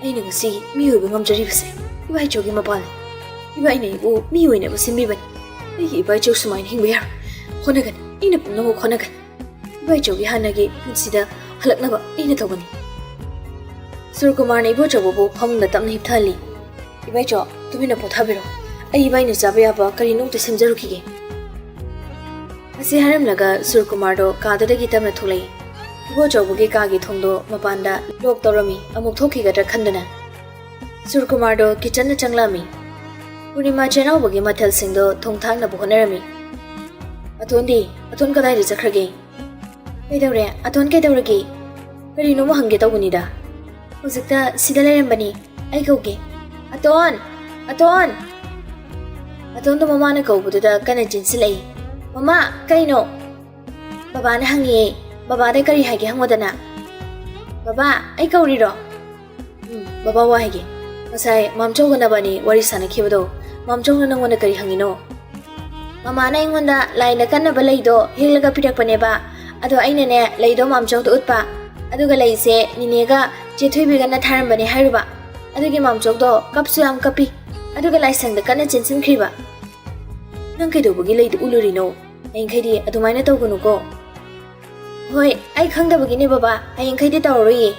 ꯑꯩꯅ ꯉꯁꯤ ꯃꯤ ꯑꯣꯏꯕ ꯉꯝꯖꯔꯤꯕꯁꯦ ꯏꯕꯥꯏꯆꯧꯒꯤ ꯃꯄꯥꯜꯅꯤ꯫ ꯏꯕꯥꯏꯅ ꯑꯩꯕꯨ ꯃꯤ ꯑꯣꯏꯅꯕ ꯁꯤꯟꯕꯤꯕꯅꯤ꯫ ꯑꯩꯒꯤ ꯏꯕꯥꯏꯆꯧ ꯁꯨꯃꯥꯏꯅ ꯍꯤꯡꯕ ꯌꯥꯔꯣꯏ꯫ ꯍꯣꯠꯅꯒꯅꯤ, ꯑꯩꯅ ꯄꯨꯝꯅꯃꯛ ꯍꯣꯠꯅꯒꯅꯤ꯫ ꯏꯕꯥꯏꯆꯧꯒꯤ ꯍꯥꯟꯅꯒꯤ ꯄꯨꯟꯁꯤꯗ ꯍꯜꯂꯛꯅꯕ ꯑꯩꯅ ꯇꯧꯒꯅꯤ꯫ ꯁꯨꯔꯀꯨꯃꯥꯔꯅ ꯏꯕꯣꯆꯧꯕꯕꯨ ꯐꯃꯨꯡꯗ ꯇꯞꯅ ꯍꯤꯞꯊꯍꯜꯂꯤ꯫ "ꯏꯕꯥꯏꯆꯧ, ꯇꯨꯃꯤꯟꯅ ꯄꯣꯊꯥꯕꯤꯔꯣ꯫ ꯑꯩ ꯏꯕꯥꯏꯅ ꯆꯥꯕ ꯌꯥꯕ ꯀꯔꯤꯅꯣꯝꯇ ꯁꯦꯝꯖꯔꯨꯈꯤꯒꯦ꯫" ꯑꯁꯤ ꯍꯥꯏꯔꯝꯂꯒ ꯁꯨꯔꯀꯨꯃꯥꯔꯗꯣ ꯀꯥꯗꯨꯗꯒꯤ ꯇꯞꯅ ꯊꯣꯛꯂꯛꯏ꯫ ꯏꯕꯣꯆꯧꯕꯒꯤ ꯀꯥꯒꯤ ꯊꯣꯡꯗꯣ ꯃꯄꯥꯟꯗ ꯂꯣꯛ ꯇꯧꯔꯝꯃꯤ, ꯑꯃꯨꯛ ꯊꯣꯛꯈꯤꯒꯗ꯭ꯔꯥ ꯈꯟꯗꯨꯅ꯫ ꯁꯨꯔꯀꯨꯃꯥꯔꯗꯣ ꯀꯤꯆꯟꯗ ꯆꯪꯂꯛꯑꯝꯃꯤ꯫ ꯄꯨꯔꯅꯤꯃꯥ ꯆꯦꯅꯥꯎꯕꯒꯤ ꯃꯊꯦꯜꯁꯤꯡꯗꯣ ꯊꯣꯡ ꯊꯥꯛꯅꯕ ꯍꯣꯠꯅꯔꯝꯃꯤ꯫ "ꯑꯇꯣꯟꯗꯤ? ꯑꯇꯣꯟ ꯀꯗꯥꯏꯗ ꯆꯠꯈ꯭ꯔꯒꯦ?" "ꯀꯩꯗꯧꯔꯦ? ꯑꯇꯣꯟ ꯀꯩꯗꯧꯔꯒꯦ?" "ꯀꯔꯤꯅꯣꯃ ꯍꯪꯒꯦ ꯇꯧꯕꯅꯤꯗ꯫" "ꯍꯧꯖꯤꯛꯇ ꯁꯤꯗ ꯂꯩꯔꯝꯕꯅꯤ, ꯑꯩ ꯀꯧꯒꯦ꯫" "ꯑꯇꯣꯟ! ꯑꯇꯣꯟ!" ꯑꯇꯣꯟꯗꯣ ꯃꯃꯥꯅ ꯀꯧꯕꯗꯨꯗ ꯀꯟꯅ ꯆꯦꯟꯁꯤꯜꯂꯛꯏ꯫ "ꯃꯃꯥ, ꯀꯩꯅꯣ?" "ꯕꯕꯥꯅ ꯍꯪꯉꯤꯌꯦ꯫ ꯕꯕꯥꯗ ꯀꯔꯤ ꯍꯥꯏꯒꯦ ꯍꯪꯉꯣꯗꯅ꯫" "ꯕꯕꯥ, ꯑꯩ ꯀꯧꯔꯤꯔꯣ?" "ꯎꯝ, ꯕꯕꯥ ꯋꯥ ꯍꯥꯏꯒꯦ꯫ ꯉꯁꯥꯏ ꯃꯥꯝꯆꯧꯒ ꯅꯕꯥꯅꯤ ꯋꯥꯔꯤ ꯁꯥꯟꯅꯈꯤꯕꯗꯣ, ꯃꯥꯝꯆꯧꯅ ꯅꯪꯉꯣꯟꯗ ꯀꯔꯤ ꯍꯪꯉꯤꯅꯣ?" "ꯃꯃꯥꯅ ꯑꯩꯉꯣꯟꯗ ꯂꯥꯏꯅ ꯀꯟꯅꯕ ꯂꯩꯗꯣ ꯍꯦꯛꯂꯒ ꯄꯤꯔꯛꯄꯅꯦꯕ꯫ ꯑꯗꯣ ꯑꯩꯅꯅꯦ ꯂꯩꯗꯣ ꯃꯥꯝꯆꯧꯗ ꯎꯠꯄ꯫ ꯑꯗꯨꯒ ꯂꯩꯁꯦ ꯅꯤꯅꯦꯒ ꯆꯦ ꯊꯣꯏꯕꯤꯒꯅ ꯊꯥꯔꯝꯕꯅꯦ ꯍꯥꯏꯔꯨꯕ꯫ ꯑꯗꯨꯒꯤ ꯃꯥꯝꯆꯧꯗꯣ ꯀꯞꯁꯨ ꯌꯥꯝ ꯀꯞꯄꯤ꯫ ꯑꯗꯨꯒ ꯂꯥꯏꯁꯪꯗ ꯀꯟꯅ ꯆꯦꯟꯁꯤꯟꯈ꯭ꯔꯤꯕ꯫" "ꯅꯪ ꯀꯩꯗꯧꯕꯒꯤ ꯂꯩꯗꯨ ꯎꯠꯂꯨꯔꯤꯅꯣ? ꯍꯌꯦꯡꯈꯩꯗꯤ ꯑꯗꯨꯃꯥꯏꯅ ꯇꯧꯒꯅꯨꯀꯣ꯫" "ꯍꯣꯏ, ꯑꯩ ꯈꯪꯗꯕꯒꯤꯅꯦ ꯕꯕꯥ, ꯍꯌꯦꯡꯈꯩꯗꯤ ꯇꯧꯔꯔꯣꯏꯌꯦ꯫"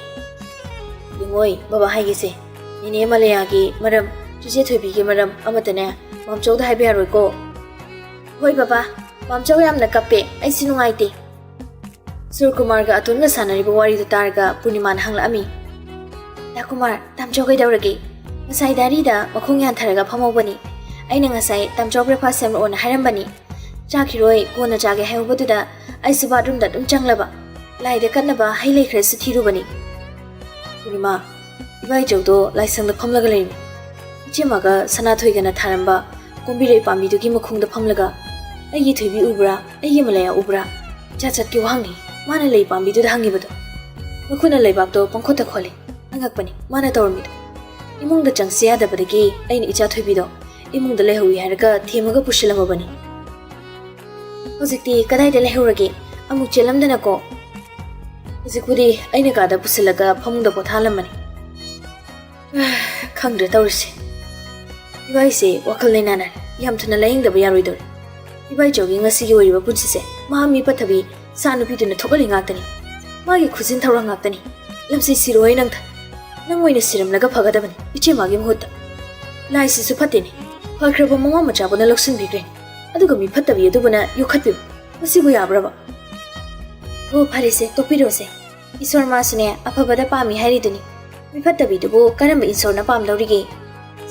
"ꯌꯦꯡꯉꯣꯏ, ꯕꯕꯥ ꯍꯥꯏꯒꯦꯁꯦ, ꯅꯦꯅꯦ ꯃꯂꯌꯥꯒꯤ ꯃꯔꯝ, ꯆꯤꯆꯦ ꯊꯣꯏꯕꯤꯒꯤ ꯃꯔꯝ ꯑꯃꯇꯅꯦ ꯃꯥꯝꯆꯧꯗ ꯍꯥꯏꯕ ꯌꯥꯔꯣꯏꯀꯣ꯫" "ꯍꯣꯏ ꯕꯕꯥ, ꯃꯥꯝꯆꯧ ꯌꯥꯝꯅ ꯀꯞꯄꯦ, ꯑꯩꯁꯨ ꯅꯨꯡꯉꯥꯏꯇꯦ꯫" ꯁꯨꯔꯀꯨꯃꯥꯔꯒ ꯑꯇꯣꯟꯒ ꯁꯥꯟꯅꯔꯤꯕ ꯋꯥꯔꯤꯗꯨ ꯇꯥꯔꯒ ꯄꯨꯔꯅꯤꯃꯥꯅ ꯍꯪꯂꯛꯑꯝꯃꯤ꯫ "ꯗꯥ ꯀꯨꯃꯥꯔ, ꯇꯥꯝꯆꯧ ꯀꯩꯗꯧꯔꯒꯦ? ꯉꯁꯥꯏ ꯗꯥꯔꯤꯗ ꯃꯈꯣꯡ ꯌꯥꯟꯊꯔꯒ ꯐꯝꯍꯧꯕꯅꯤ꯫ ꯑꯩꯅ ꯉꯁꯥꯏ ꯇꯥꯝꯆꯧ breakfast ꯁꯦꯝꯂꯛꯑꯣꯅ ꯍꯥꯏꯔꯝꯕꯅꯤ꯫ ꯆꯥꯈꯤꯔꯣꯏ, ꯀꯣꯟꯅ ꯆꯥꯒꯦ ꯍꯥꯏꯍꯧꯕꯗꯨꯗ ꯑꯩꯁꯨ bathroomꯗ ꯑꯗꯨꯝ ꯆꯪꯂꯕ꯫ ꯂꯥꯏꯗ ꯀꯠꯅꯕ ꯍꯩ ꯂꯩ ꯈꯔꯁꯨ ꯊꯤꯔꯨꯕꯅꯤ꯫" "ꯄꯨꯔꯅꯤꯃꯥ, ꯏꯕꯥ ꯏꯆꯧꯗꯣ ꯂꯥꯏꯁꯪꯗ ꯐꯝꯂꯒ ꯂꯩꯔꯝꯃꯤ꯫ ꯏꯆꯦꯃꯒ ꯁꯅꯥꯊꯣꯏꯒꯅ ꯊꯥꯔꯝꯕ ꯀꯣꯝꯕꯤꯔꯩ ꯄꯥꯝꯕꯤꯗꯨꯒꯤ ꯃꯈꯣꯡꯗ ꯐꯝꯂꯒ, 'ꯑꯩꯒꯤ ꯊꯣꯏꯕꯤ ꯎꯕ꯭ꯔꯥ? ꯑꯩꯒꯤ ꯃꯂꯌꯥ ꯎꯕ꯭ꯔꯥ?' ꯏꯆꯥ ꯆꯠꯀꯤ ꯋꯥꯍꯪꯅꯤ ꯃꯥꯅ ꯂꯩ ꯄꯥꯝꯕꯤꯗꯨꯗ ꯍꯪꯉꯤꯕꯗꯨ꯫ ꯃꯈꯨꯠꯅ ꯂꯩꯕꯥꯛꯇꯣ ꯄꯪꯈꯣꯠꯇ ꯈꯣꯠꯂꯤ꯫ ꯑꯉꯛꯄꯅꯤ ꯃꯥꯅ ꯇꯧꯔꯝꯃꯤꯗꯣ꯫ ꯏꯃꯨꯡꯗ ꯆꯪꯁꯤ ꯌꯥꯗꯕꯗꯒꯤ ꯑꯩꯅ ꯏꯆꯥ ꯊꯣꯏꯕꯤꯗꯣ ꯏꯃꯨꯡꯗ ꯂꯩꯍꯧꯏ ꯍꯥꯏꯔꯒ ꯊꯦꯝꯃꯒ ꯄꯨꯁꯤꯜꯂꯝꯃꯕꯅꯤ꯫ ꯍꯧꯖꯤꯛꯇꯤ ꯀꯗꯥꯏꯗ ꯂꯩꯍꯧꯔꯒꯦ? ꯑꯃꯨꯛ ꯆꯦꯜꯂꯝꯗꯅꯀꯣ꯫" "ꯍꯧꯖꯤꯛꯄꯨꯗꯤ ꯑꯩꯅ ꯀꯥꯗ ꯄꯨꯁꯤꯜꯂꯒ ꯐꯃꯨꯡꯗ ꯄꯣꯊꯥꯍꯜꯂꯝꯕꯅꯤ꯫" "ꯈꯪꯗ꯭ꯔꯦ ꯇꯧꯔꯤꯁꯦ꯫ ꯏꯕꯥꯏꯁꯦ ꯋꯥꯈꯜ ꯂꯩꯅꯥꯅ ꯌꯥꯝ ꯊꯨꯅ ꯂꯥꯌꯦꯡꯗꯕ ꯌꯥꯔꯣꯏꯗꯧꯔꯤ꯫ ꯏꯕꯥꯏꯆꯧꯒꯤ ꯉꯁꯤꯒꯤ ꯑꯣꯏꯔꯤꯕ ꯄꯨꯟꯁꯤꯁꯦ ꯃꯍꯥ ꯃꯤ ꯐꯠꯇꯕꯤ ꯁꯥ ꯅꯨꯄꯤꯗꯨꯅ ꯊꯣꯛꯍꯜꯂꯤ ꯉꯥꯛꯇꯅꯤ꯫ ꯃꯥꯒꯤ ꯈꯨꯖꯤꯟ ꯊꯧꯔꯥꯡ ꯉꯥꯛꯇꯅꯤ꯫ ꯂꯝꯁꯤ ꯁꯤꯔꯣꯏ ꯅꯪꯗ꯫ ꯅꯪ ꯑꯣꯏꯅ ꯁꯤꯔꯝꯂꯒ ꯐꯒꯗꯕꯅꯤ ꯏꯆꯦꯃꯥꯒꯤ ꯃꯍꯨꯠꯇ꯫ ꯂꯥꯏꯁꯤꯁꯨ ꯐꯠꯇꯦꯅꯦ꯫ ꯐꯈ꯭ꯔꯕ ꯃꯃꯥ ꯃꯆꯥꯕꯨꯅ ꯂꯧꯁꯤꯟꯕꯤꯈ꯭ꯔꯦ꯫ ꯑꯗꯨꯒ ꯃꯤ ꯐꯠꯇꯕꯤ ꯑꯗꯨꯕꯨꯅ ꯌꯣꯛꯈꯠꯄꯤꯕ꯫ ꯃꯁꯤꯕꯨ ꯌꯥꯕ꯭ꯔꯕ? ꯑꯣ, ꯐꯔꯦꯁꯦ, ꯇꯣꯛꯄꯤꯔꯣꯁꯦ꯫ ꯏꯁꯣꯔ ꯃꯥꯁꯨꯅꯦ ꯑꯐꯕꯗ ꯄꯥꯝꯃꯤ ꯍꯥꯏꯔꯤꯗꯨꯅꯤ꯫ ꯃꯤ ꯐꯠꯇꯕꯤꯗꯨꯕꯨ ꯀꯔꯝꯕ ꯏꯁꯣꯔꯅ ꯄꯥꯝꯗꯧꯔꯤꯒꯦ?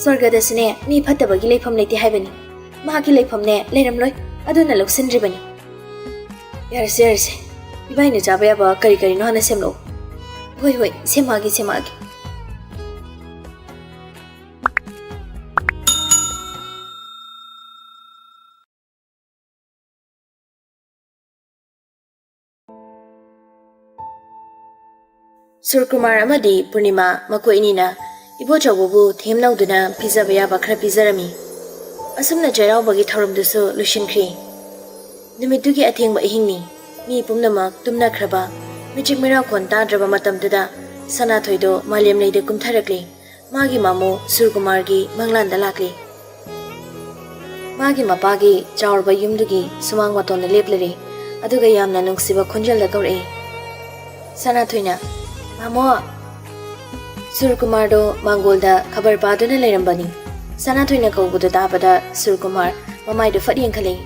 ꯁ꯭ꯋꯔꯒꯗꯁꯨꯅꯦ ꯃꯤ ꯐꯠꯇꯕꯒꯤ ꯂꯩꯐꯝ ꯂꯩꯇꯦ ꯍꯥꯏꯕꯅꯤ꯫ ꯃꯍꯥꯛꯀꯤ ꯂꯩꯐꯝꯅꯦ ꯂꯩꯔꯝꯂꯣꯏ꯫ ꯑꯗꯨꯅ ꯂꯧꯁꯤꯟꯗ꯭ꯔꯤꯕꯅꯤ꯫ ꯌꯥꯔꯁꯦ, ꯌꯥꯔꯁꯦ꯫ ꯏꯕꯥꯏꯅ ꯆꯥꯕ ꯌꯥꯕ ꯀꯔꯤ ꯀꯔꯤꯅꯣ ꯍꯥꯟꯅ ꯁꯦꯝꯂꯛꯑꯣ꯫ ꯍꯣꯏ, ꯍꯣꯏ, ꯁꯦꯝꯃꯛꯑꯒꯦ, ꯁꯦꯝꯃꯛꯑꯒꯦ꯫ ꯁꯨꯔꯀꯨꯃꯥꯔ ꯑꯃꯗꯤ ꯄꯨꯔꯅꯤꯃꯥ ꯃꯈꯣꯏ ꯑꯅꯤꯅ ꯏꯕꯣꯆꯧꯕꯕꯨ ꯊꯦꯝꯅꯧꯗꯨꯅ ꯄꯤꯖꯕ ꯌꯥꯕ ꯈꯔ ꯄꯤꯖꯔꯝꯃꯤ꯫ ꯑꯁꯨꯝꯅ ꯆꯩꯔꯥꯎꯕꯒꯤ ꯊꯧꯔꯝꯗꯨꯁꯨ ꯂꯣꯏꯁꯤꯟꯈ꯭ꯔꯤ꯫ ꯅꯨꯃꯤꯠꯇꯨꯒꯤ ꯑꯊꯦꯡꯕ ꯑꯍꯤꯡꯅꯤ꯫ ꯃꯤ ꯄꯨꯝꯅꯃꯛ ꯇꯨꯝꯅꯈ꯭ꯔꯕ, ꯃꯤꯆꯤꯛ ꯃꯤꯔꯥꯎꯈꯣꯟ ꯇꯥꯗ꯭ꯔꯕ ꯃꯇꯝꯗꯨꯗ ꯁꯅꯥꯊꯣꯏꯗꯣ ꯃꯥꯂꯦꯝꯂꯩꯗ ꯀꯨꯝꯊꯔꯛꯂꯤ꯫ ꯃꯥꯒꯤ ꯃꯃꯣ ꯁꯨꯔꯀꯨꯃꯥꯔꯒꯤ ꯃꯪꯂꯥꯟꯗ ꯂꯥꯛꯂꯤ꯫ ꯃꯥꯒꯤ ꯃꯄꯥꯒꯤ ꯆꯥꯎꯔꯕ ꯌꯨꯝꯗꯨꯒꯤ ꯁꯨꯃꯥꯡ ꯃꯇꯣꯟꯗ ꯂꯦꯞꯂꯔꯦ, ꯑꯗꯨꯒ ꯌꯥꯝꯅ ꯅꯨꯡꯁꯤꯕ ꯈꯣꯟꯖꯦꯜꯗ ꯀꯧꯔꯛꯏ, ꯁꯅꯥꯊꯣꯏꯅ, "ꯃꯃꯣ!" ꯁꯨꯔꯀꯨꯃꯥꯔꯗꯣ ꯃꯥꯡꯒꯣꯜꯗ ꯈꯕꯔ ꯄꯥꯗꯨꯅ ꯂꯩꯔꯝꯕꯅꯤ꯫ ꯁꯅꯥꯊꯣꯏꯅ ꯀꯧꯕꯗꯨ ꯇꯥꯕꯗ ꯁꯨꯔꯀꯨꯃꯥꯔ ꯃꯃꯥꯏꯗꯨ ꯐꯠ ꯌꯦꯡꯈꯠꯂꯛꯏ꯫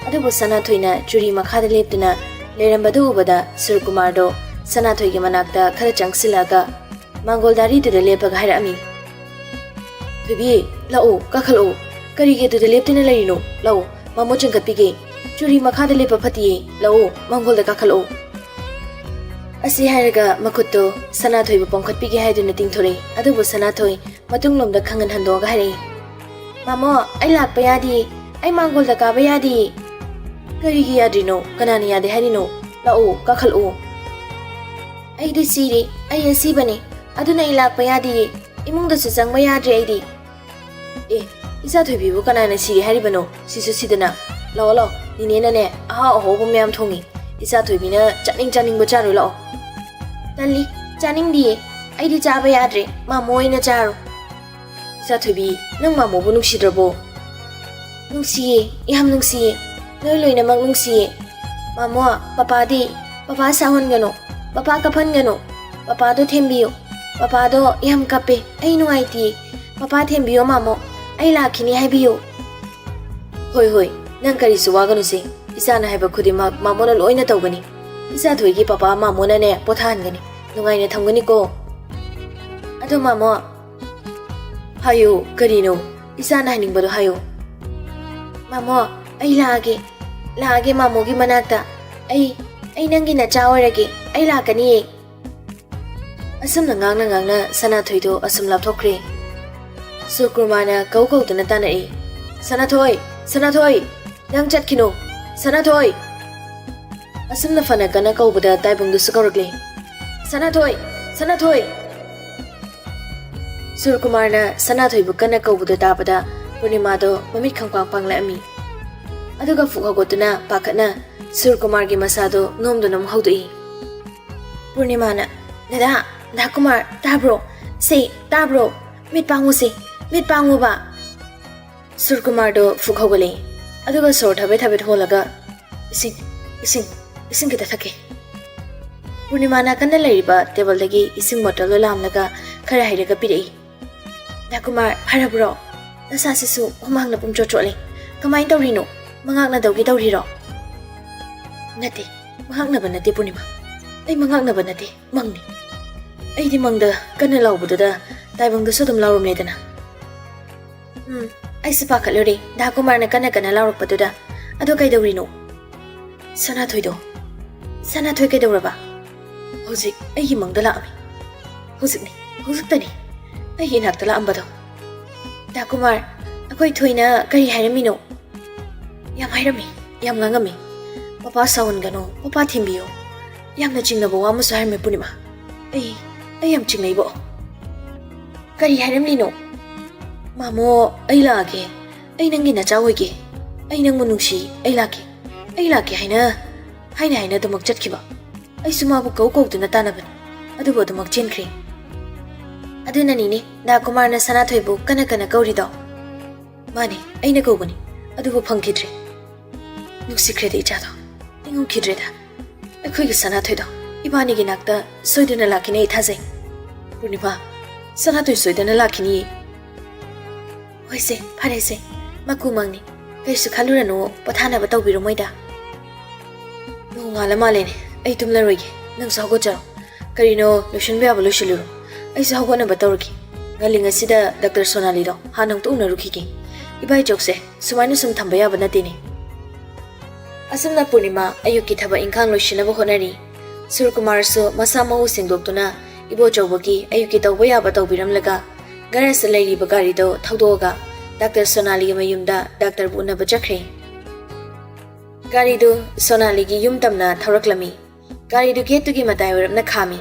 ꯑꯗꯨꯕꯨ ꯁꯅꯥꯊꯣꯏꯅ ꯆꯨꯔꯤ ꯃꯈꯥꯗ ꯂꯦꯞꯇꯨꯅ ꯂꯩꯔꯝꯕꯗꯨ ꯎꯕꯗ ꯁꯨꯔꯀꯨꯃꯥꯔꯗꯣ ꯁꯅꯥꯊꯣꯏꯒꯤ ꯃꯅꯥꯛꯇ ꯈꯔ ꯆꯪꯁꯤꯜꯂꯛꯑꯒ ꯃꯥꯡꯒꯣꯜ ꯗꯥꯔꯤꯗꯨꯗ ꯂꯦꯞꯄꯒ ꯍꯥꯏꯔꯛꯑꯝꯃꯤ, "ꯊꯣꯏꯕꯤ, ꯂꯥꯛꯑꯣ, ꯀꯥꯈꯠꯂꯛꯑꯣ꯫ ꯀꯔꯤꯒꯤ ꯑꯗꯨꯗ ꯂꯦꯞꯇꯨꯅ ꯂꯩꯔꯤꯅꯣ? ꯂꯥꯛꯑꯣ, ꯃꯃꯣ ꯆꯤꯡꯈꯠꯄꯤꯒꯦ꯫ ꯆꯨꯔꯤ ꯃꯈꯥꯗ ꯂꯦꯞꯄ ꯐꯠꯇꯤꯌꯦ꯫ ꯂꯥꯛꯑꯣ, ꯃꯥꯡꯒꯣꯜꯗ ꯀꯥꯈꯠꯂꯛꯑꯣ꯫" ꯑꯁꯤ ꯍꯥꯏꯔꯒ ꯃꯈꯨꯠꯇꯣ ꯁꯅꯥꯊꯣꯏꯕꯨ ꯄꯣꯝꯈꯠꯄꯤꯒꯦ ꯍꯥꯏꯗꯨꯅ ꯇꯤꯡꯊꯣꯔꯛꯏ꯫ ꯑꯗꯨꯕꯨ ꯁꯅꯥꯊꯣꯏ ꯃꯇꯨꯡꯂꯣꯝꯗ ꯈꯪꯍꯟ ꯍꯟꯗꯣꯛꯑꯒ ꯍꯥꯏꯔꯛꯏ, "ꯃꯃꯣ, ꯑꯩ ꯂꯥꯛꯄ ꯌꯥꯗꯤꯌꯦ꯫ ꯑꯩ ꯃꯥꯡꯒꯣꯜꯗ ꯀꯥꯕ ꯌꯥꯗꯤꯌꯦ꯫" "ꯀꯔꯤꯒꯤ ꯌꯥꯗ꯭ꯔꯤꯅꯣ? ꯀꯅꯥꯅ ꯌꯥꯗꯦ ꯍꯥꯏꯔꯤꯅꯣ? ꯂꯥꯛꯑꯣ, ꯀꯥꯈꯠꯂꯛꯑꯣ꯫" "ꯑꯩꯗꯤ ꯁꯤꯔꯦ꯫ ꯑꯩ ꯑꯁꯤꯕꯅꯦ꯫ ꯑꯗꯨꯅ ꯑꯩ ꯂꯥꯛꯄ ꯌꯥꯗꯤꯌꯦ꯫ ꯏꯃꯨꯡꯗꯁꯨ ꯆꯪꯕ ꯌꯥꯗ꯭ꯔꯦ ꯑꯩꯗꯤ꯫" "ꯑꯦ, ꯏꯆꯥ ꯊꯣꯏꯕꯤꯕꯨ ꯀꯅꯥꯅ ꯁꯤꯔꯦ ꯍꯥꯏꯔꯤꯕꯅꯣ? ꯁꯤꯁꯨ ꯁꯤꯗꯅ꯫ ꯂꯥꯛꯑꯣ, ꯂꯥꯛꯑꯣ꯫ ꯅꯦꯅꯦꯅꯅꯦ ꯑꯍꯥꯎ ꯑꯍꯥꯎꯕ ꯃꯌꯥꯝ ꯊꯣꯡꯉꯤ꯫ ꯏꯆꯥ ꯊꯣꯏꯕꯤꯅ ꯆꯥꯅꯤꯡ ꯆꯥꯅꯤꯡꯕ ꯆꯥꯔꯨ ꯂꯥꯛꯑꯣ꯫" "ꯇꯜꯂꯤ, ꯆꯥꯅꯤꯡꯗꯤꯌꯦ꯫ ꯑꯩꯗꯤ ꯆꯥꯕ ꯌꯥꯗ꯭ꯔꯦ꯫ ꯃꯥꯃꯣ ꯑꯣꯏꯅ ꯆꯥꯔꯣ꯫" "ꯏꯆꯥ ꯊꯣꯏꯕꯤ, ꯅꯪ ꯃꯥꯃꯣꯕꯨ ꯅꯨꯡꯁꯤꯗ꯭ꯔꯕꯣ?" "ꯅꯨꯡꯁꯤꯌꯦ, ꯌꯥꯝ ꯅꯨꯡꯁꯤꯌꯦ꯫ ꯅꯣꯏ ꯂꯣꯏꯅꯃꯛ ꯅꯨꯡꯁꯤꯌꯦ꯫ ꯃꯥꯃꯣ, ꯄꯄꯥꯗꯤ? ꯄꯄꯥ ꯁꯥꯎꯍꯟꯒꯅꯨ꯫ ꯄꯄꯥ ꯀꯞꯍꯟꯒꯅꯨ꯫ ꯄꯄꯥꯗꯣ ꯊꯦꯝꯕꯤꯌꯨ꯫ ꯄꯄꯥꯗꯣ ꯌꯥꯝ ꯀꯞꯄꯦ꯫ ꯑꯩ ꯅꯨꯡꯉꯥꯏꯇꯦ꯫ ꯄꯄꯥ ꯊꯦꯝꯕꯤꯌꯣ ꯃꯥꯃꯣ꯫ ꯑꯩ ꯂꯥꯛꯈꯤꯅꯤ ꯍꯥꯏꯕꯤꯌꯨ꯫ ꯍꯣꯏ, ꯍꯣꯏ, ꯅꯪ ꯀꯔꯤꯁꯨ ꯋꯥꯒꯅꯨꯁꯦ꯫ ꯏꯆꯥꯅ ꯍꯥꯏꯕ ꯈꯨꯗꯤꯡꯃꯛ ꯃꯥꯃꯣꯅ ꯂꯣꯏꯅ ꯇꯧꯒꯅꯤ꯫ ꯏꯆꯥ ꯊꯣꯏꯒꯤ ꯄꯄꯥ ꯃꯥꯃꯣꯅꯅꯦ ꯄꯣꯊꯥꯍꯟꯒꯅꯤ꯫ ꯅꯨꯡꯉꯥꯏꯅ ꯊꯝꯒꯅꯤꯀꯣ꯫ ꯑꯗꯣ ꯃꯥꯃꯣ, ꯍꯥꯏꯌꯨ, ꯀꯔꯤꯅꯣ? ꯏꯆꯥꯅ ꯍꯥꯏꯅꯤꯡꯕꯗꯣ ꯍꯥꯏꯌꯨ꯫ ꯃꯥꯃꯣ, ꯑꯩ ꯂꯥꯛꯑꯒꯦ꯫ ꯂꯥꯛꯑꯒꯦ ꯃꯥꯃꯣꯒꯤ ꯃꯅꯥꯛꯇ꯫ ꯑꯩ, ꯑꯩ ꯅꯪꯒꯤ ꯅꯆꯥ ꯑꯣꯏꯔꯒꯦ꯫ ꯑꯩ ꯂꯥꯛꯀꯅꯤꯌꯦ꯫ ꯑꯁꯨꯝꯅ ꯉꯥꯡꯅ ꯉꯥꯡꯅ ꯁꯅꯥꯊꯣꯏꯗꯣ ꯑꯁꯨꯝ ꯂꯥꯞꯊꯣꯛꯈ꯭ꯔꯦ꯫ ꯁꯨꯔꯀꯨꯃꯥꯔꯅ ꯀꯧ ꯀꯧꯗꯨꯅ ꯇꯥꯅꯔꯛꯏ꯫ "ꯁꯅꯥꯊꯣꯏ! ꯁꯅꯥꯊꯣꯏ! ꯅꯪ ꯆꯠꯈꯤꯅꯨ! ꯁꯅꯥꯊꯣꯏ!" ꯑꯁꯨꯝꯅ ꯐꯅ ꯀꯟꯅ ꯀꯧꯕꯗ ꯇꯥꯏꯕꯪꯗꯨꯁꯨ ꯀꯧꯔꯛꯂꯦ꯫ "ꯁꯅꯥꯊꯣꯏ! ꯁꯅꯥꯊꯣꯏ!" ꯁꯨꯔꯀꯨꯃꯥꯔꯅ ꯁꯅꯥꯊꯣꯏꯕꯨ ꯀꯟꯅ ꯀꯧꯕꯗꯨ ꯇꯥꯕꯗ ꯄꯨꯔꯅꯤꯃꯥꯗꯣ ꯃꯃꯤꯠ ꯈꯪꯄꯥꯡ ꯄꯥꯡꯂꯛꯑꯝꯃꯤ꯫ ꯑꯗꯨꯒ ꯐꯨꯛ ꯍꯧꯒꯠꯇꯨꯅ ꯄꯥꯈꯠꯅ ꯁꯨꯔꯀꯨꯃꯥꯔꯒꯤ ꯃꯁꯥꯗꯣ ꯅꯣꯝꯗꯨꯅ ꯑꯃꯨꯛ ꯍꯧꯗꯣꯛꯏ꯫ ꯄꯨꯔꯅꯤꯃꯥꯅ, "ꯗꯗꯥ, ꯗꯥ ꯀꯨꯃꯥꯔ, ꯇꯥꯕ꯭ꯔꯣ? ꯁꯦ, ꯇꯥꯕ꯭ꯔꯣ? ꯃꯤꯠ ꯄꯥꯡꯉꯨꯁꯦ, ꯃꯤꯠ ꯄꯥꯡꯉꯨꯕ!" ꯁꯨꯔꯀꯨꯃꯥꯔꯗꯣ ꯐꯨꯛ ꯍꯧꯒꯠꯂꯛꯏ꯫ ꯑꯗꯨꯒ ꯁꯣꯔ ꯊꯕꯦꯠ ꯊꯕꯦꯠ ꯍꯣꯜꯂꯒ, "ꯏꯁꯤꯡ, ꯏꯁꯤꯡ, ꯏꯁꯤꯡ ꯈꯤꯇ ꯊꯛꯀꯦ꯫" ꯄꯨꯔꯅꯤꯃꯥ ꯅꯥꯀꯟꯗ ꯂꯩꯔꯤꯕ ꯇꯦꯕꯜꯗꯒꯤ ꯏꯁꯤꯡ ꯕꯣꯇꯜꯗꯣ ꯂꯥꯝꯂꯒ ꯈꯔ ꯍꯩꯔꯒ ꯄꯤꯔꯛꯏ꯫ "ꯗꯥ ꯀꯨꯃꯥꯔ, ꯐꯔꯕ꯭ꯔꯣ? ꯅꯁꯥꯁꯤꯁꯨ ꯍꯨꯃꯥꯡꯅ ꯄꯨꯡꯆꯣꯠ ꯆꯣꯠꯂꯦ꯫ ꯀꯃꯥꯏꯅ ꯇꯧꯔꯤꯅꯣ? ꯃꯉꯥꯛꯅꯗꯧꯒꯦ ꯇꯧꯔꯤꯔꯣ?" "ꯅꯠꯇꯦ, ꯃꯉꯥꯛꯅꯕ ꯅꯠꯇꯦ ꯄꯨꯔꯅꯤꯃꯥ꯫ ꯑꯩ ꯃꯉꯥꯛꯅꯕ ꯅꯠꯇꯦ, ꯃꯪꯅꯤ꯫ ꯑꯩꯗꯤ ꯃꯪꯗ ꯀꯟꯅ ꯂꯥꯎꯕꯗꯨꯗ ꯇꯥꯏꯕꯪꯗꯁꯨ ꯑꯗꯨꯝ ꯂꯥꯎꯔꯝꯂꯦꯗꯅ꯫" "ꯎꯝ, ꯑꯩꯁꯨ ꯄꯥꯈꯠꯂꯨꯔꯦ ꯗꯥ ꯀꯨꯃꯥꯔꯅ ꯀꯟꯅ ꯀꯟꯅ ꯂꯥꯎꯔꯛꯄꯗꯨꯗ꯫ ꯑꯗꯣ ꯀꯩꯗꯧꯔꯤꯅꯣ?" "ꯁꯅꯥꯊꯣꯏꯗꯣ꯫" "ꯁꯅꯥꯊꯣꯏ ꯀꯩꯗꯧꯔꯕ?" "ꯍꯧꯖꯤꯛ ꯑꯩꯒꯤ ꯃꯪꯗ ꯂꯥꯛꯑꯝꯃꯤ꯫ ꯍꯧꯖꯤꯛꯅꯤ, ꯍꯧꯖꯤꯛꯇꯅꯤ ꯑꯩꯒꯤ ꯏꯅꯥꯛꯇ ꯂꯥꯛꯑꯝꯕꯗꯣ꯫" "ꯗꯥ ꯀꯨꯃꯥꯔ, ꯑꯩꯈꯣꯏ ꯊꯣꯏꯅ ꯀꯔꯤ ꯍꯥꯏꯔꯝꯃꯤꯅꯣ?" "ꯌꯥꯝ ꯍꯥꯏꯔꯝꯃꯤ, ꯌꯥꯝ ꯉꯥꯡꯉꯝꯃꯤ꯫ Papa ꯁꯥꯎꯍꯟꯒꯅꯨ, papa ꯊꯦꯝꯕꯤꯌꯨ꯫ ꯌꯥꯝꯅ ꯆꯤꯡꯅꯕ ꯋꯥ ꯑꯃꯁꯨ ꯍꯥꯏꯔꯝꯃꯤ ꯄꯨꯔꯅꯤꯃꯥ꯫ ꯑꯩ, ꯑꯩ ꯌꯥꯝ ꯆꯤꯡꯅꯩꯕꯣ꯫" "ꯀꯔꯤ ꯍꯥꯏꯔꯝꯂꯤꯅꯣ?" "ꯃꯥꯃꯣ, ꯑꯩ ꯂꯥꯛꯑꯒꯦ꯫ ꯑꯩ ꯅꯪꯒꯤ ꯅꯆꯥ ꯑꯣꯏꯒꯦ꯫ ꯑꯩ ꯅꯪꯕꯨ ꯅꯨꯡꯁꯤ꯫ ꯑꯩ ꯂꯥꯛꯀꯦ꯫ ꯑꯩ ꯂꯥꯛꯀꯦ ꯍꯥꯏꯅ, ꯍꯥꯏꯅ ꯍꯥꯏꯅ ꯑꯗꯨꯃꯛ ꯆꯠꯈꯤꯕ꯫ ꯑꯩꯁꯨ ꯃꯥꯕꯨ ꯀꯧ ꯀꯧꯗꯨꯅ ꯇꯥꯟꯅꯕꯅꯤ꯫ ꯑꯗꯨꯕꯨ ꯑꯗꯨꯃꯛ ꯆꯦꯟꯈ꯭ꯔꯦ꯫" "ꯑꯗꯨꯅꯅꯤꯅꯦ ꯗꯥ ꯀꯨꯃꯥꯔꯅ ꯁꯅꯥꯊꯣꯏꯕꯨ ꯀꯟꯅ ꯀꯟꯅ ꯀꯧꯔꯤꯗꯣ꯫" "ꯃꯥꯅꯦ, ꯑꯩꯅ ꯀꯧꯕꯅꯤ꯫ ꯑꯗꯨꯕꯨ ꯐꯪꯈꯤꯗ꯭ꯔꯦ꯫" ꯅꯨꯡꯁꯤꯈ꯭ꯔꯦꯗ ꯏꯆꯥꯗꯣ, ꯅꯤꯡꯉꯨꯈꯤꯗ꯭ꯔꯦꯗ꯫ ꯑꯩꯈꯣꯏꯒꯤ ꯁꯅꯥꯊꯣꯏꯗꯣ ꯏꯕꯥꯅꯤꯒꯤ ꯅꯥꯛꯇ ꯁꯣꯏꯗꯅ ꯂꯥꯛꯈꯤꯅꯤ ꯑꯩ ꯊꯥꯖꯩ꯫ ꯄꯨꯔꯅꯤꯃꯥ, ꯁꯅꯥꯊꯣꯏ ꯁꯣꯏꯗꯅ ꯂꯥꯛꯈꯤꯅꯤ꯫ ꯍꯣꯏꯁꯦ, ꯐꯔꯦꯁꯦ, ꯃꯀꯨꯃꯪꯅꯤ꯫ ꯀꯩꯁꯨ ꯈꯜꯂꯨꯔꯅꯨ, ꯄꯣꯊꯥꯅꯕ ꯇꯧꯕꯤꯔꯣ ꯃꯣꯏꯗ꯫ ꯅꯣꯡꯉꯥꯜꯂ ꯃꯥꯜꯂꯦꯅꯦ, ꯑꯩ ꯇꯨꯝꯂꯔꯣꯏꯒꯦ, ꯅꯪꯁꯨ ꯍꯧꯒꯠꯆꯔꯣ꯫ ꯀꯔꯤꯅꯣ ꯂꯣꯏꯁꯤꯟꯕ ꯌꯥꯕ ꯂꯣꯏꯁꯤꯜꯂꯨꯔꯣ, ꯑꯩꯁꯨ ꯍꯧꯒꯠꯅꯕ ꯇꯧꯔꯒꯦ꯫ ꯉꯜꯂꯤꯉꯩꯁꯤꯗ ꯗꯥꯛꯇꯔ ꯁꯣꯅꯥꯂꯤꯗꯣ ꯍꯥꯟꯅ ꯑꯃꯨꯛꯇ ꯎꯅꯔꯨꯈꯤꯒꯦ꯫ ꯏꯕꯥꯏ ꯆꯧꯁꯦ ꯁꯨꯃꯥꯏꯅ ꯁꯨꯝ ꯊꯝꯕ ꯌꯥꯕ ꯅꯠꯇꯦꯅꯦ꯫ ꯑꯁꯨꯝꯅ ꯄꯨꯔꯅꯤꯃꯥ ꯑꯌꯨꯛꯀꯤ ꯊꯕꯛ ꯏꯪꯈꯥꯡ ꯂꯣꯏꯁꯤꯟꯅꯕ ꯍꯣꯠꯅꯔꯤ꯫ ꯁꯨꯔꯀꯨꯃꯥꯔꯁꯨ ꯃꯁꯥ ꯃꯎ ꯁꯦꯡꯗꯣꯛꯇꯨꯅ ꯏꯕꯣꯆꯧꯕꯒꯤ ꯑꯌꯨꯛꯀꯤ ꯇꯧꯕ ꯌꯥꯕ ꯇꯧꯕꯤꯔꯝꯂꯒ ꯒꯔꯦꯖꯇ ꯂꯩꯔꯤꯕ ꯒꯥꯔꯤꯗꯣ ꯊꯧꯗꯣꯛꯑꯒ ꯗꯥꯛꯇꯔ ꯁꯣꯅꯥꯂꯤꯒꯤ ꯃꯌꯨꯝꯗ ꯗꯥꯛꯇꯔꯕꯨ ꯎꯅꯕ ꯆꯠꯈ꯭ꯔꯦ꯫ ꯒꯥꯔꯤꯗꯨ ꯁꯣꯅꯥꯂꯤꯒꯤ ꯌꯨꯝ ꯇꯝꯅ ꯊꯧꯔꯛꯂꯝꯃꯤ꯫ ꯒꯥꯔꯤꯗꯨ ꯒꯦꯠꯇꯨꯒꯤ ꯃꯇꯥꯏ ꯑꯣꯏꯔꯞꯅ ꯈꯥꯝꯃꯤ꯫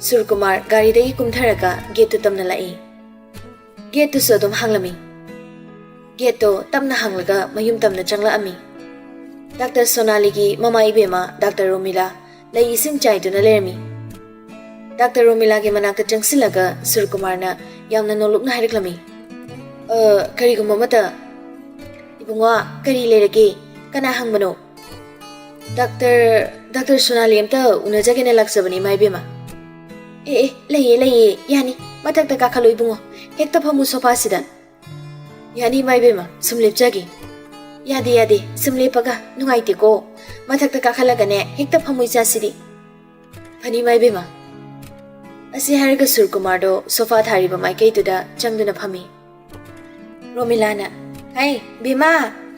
ꯁꯨꯔꯀꯨꯃꯥꯔ ꯒꯥꯔꯤꯗꯒꯤ ꯀꯨꯝꯊꯔꯒ ꯒꯦꯠꯇꯨ ꯇꯝꯅ ꯂꯥꯛꯏ꯫ ꯒꯦꯠꯇꯨꯁꯨ ꯑꯗꯨꯝ ꯍꯥꯡꯂꯝꯃꯤ꯫ ꯒꯦꯠꯇꯣ ꯇꯞꯅ ꯍꯥꯡꯂꯒ ꯃꯌꯨꯝ ꯇꯝꯅ ꯆꯪꯂꯛꯑꯝꯃꯤ꯫ ꯗꯥꯛꯇꯔ ꯁꯣꯅꯥꯂꯤꯒꯤ ꯃꯃꯥ ꯏꯕꯦꯝꯃ ꯗꯥꯛꯇꯔ ꯔꯣꯃꯤꯂꯥ ꯂꯩ ꯏꯁꯤꯡ ꯆꯥꯏꯗꯨꯅ ꯂꯩꯔꯝꯃꯤ꯫ ꯗꯥꯛꯇꯔ ꯔꯣꯃꯤꯂꯥꯒꯤ ꯃꯅꯥꯛꯇ ꯆꯪꯁꯤꯜꯂꯒ ꯁꯨꯔꯀꯨꯃꯥꯔꯅ ꯌꯥꯝꯅ ꯅꯣꯂꯨꯛꯅ ꯍꯥꯏꯔꯛꯂꯝꯃꯤ, "ꯑ, ꯀꯔꯤꯒꯨꯝꯕ ꯑꯃꯇ?" "ꯏꯕꯨꯡꯉꯣ, ꯀꯔꯤ ꯂꯩꯔꯒꯦ? ꯀꯅꯥ ꯍꯪꯕꯅꯣ?" "ꯗꯥꯛꯇꯔ, ꯗꯥꯛꯇꯔ ꯁꯣꯅꯥꯂꯤ ꯑꯝꯇ ꯎꯅꯖꯒꯦꯅ ꯂꯥꯛꯆꯕꯅꯤ, ꯏꯃꯥ ꯏꯕꯦꯝꯃ꯫" "ꯑꯦ, ꯑꯦ, ꯂꯩꯌꯦ, ꯂꯩꯌꯦ, ꯌꯥꯅꯤ꯫ ꯃꯊꯛꯇ ꯀꯥꯈꯠꯂꯣ ꯏꯕꯨꯡꯉꯣ꯫ ꯍꯦꯛꯇ ꯐꯝꯃꯨ ꯁꯣꯐꯥꯁꯤꯗ꯫" "ꯌꯥꯅꯤ, ꯏꯃꯥ ꯏꯕꯦꯝꯃ, ꯁꯨꯝ ꯂꯦꯞꯆꯒꯦ꯫" "ꯌꯥꯗꯦ, ꯌꯥꯗꯦ, ꯁꯨꯝ ꯂꯦꯞꯄꯒ ꯅꯨꯡꯉꯥꯏꯇꯦꯀꯣ꯫ ꯃꯊꯛꯇ ꯀꯥꯈꯠꯂꯒꯅꯦ, ꯍꯦꯛꯇ ꯐꯝꯃꯨ ꯏꯆꯥꯁꯤꯗꯤ꯫" "ꯐꯅꯤ, ꯏꯃꯥ ꯏꯕꯦꯝꯃ꯫" ꯑꯁꯤ ꯍꯥꯏꯔꯒ ꯁꯨꯔꯀꯨꯃꯥꯔꯗꯣ ꯁꯣꯐꯥ ꯊꯥꯔꯤꯕ ꯃꯥꯏꯀꯩꯗꯨꯗ ꯆꯪꯗꯨꯅ ꯐꯝꯃꯤ꯫ ꯔꯣꯃꯤꯂꯥꯅ, "ꯍꯩ, ꯕꯦꯝꯃ,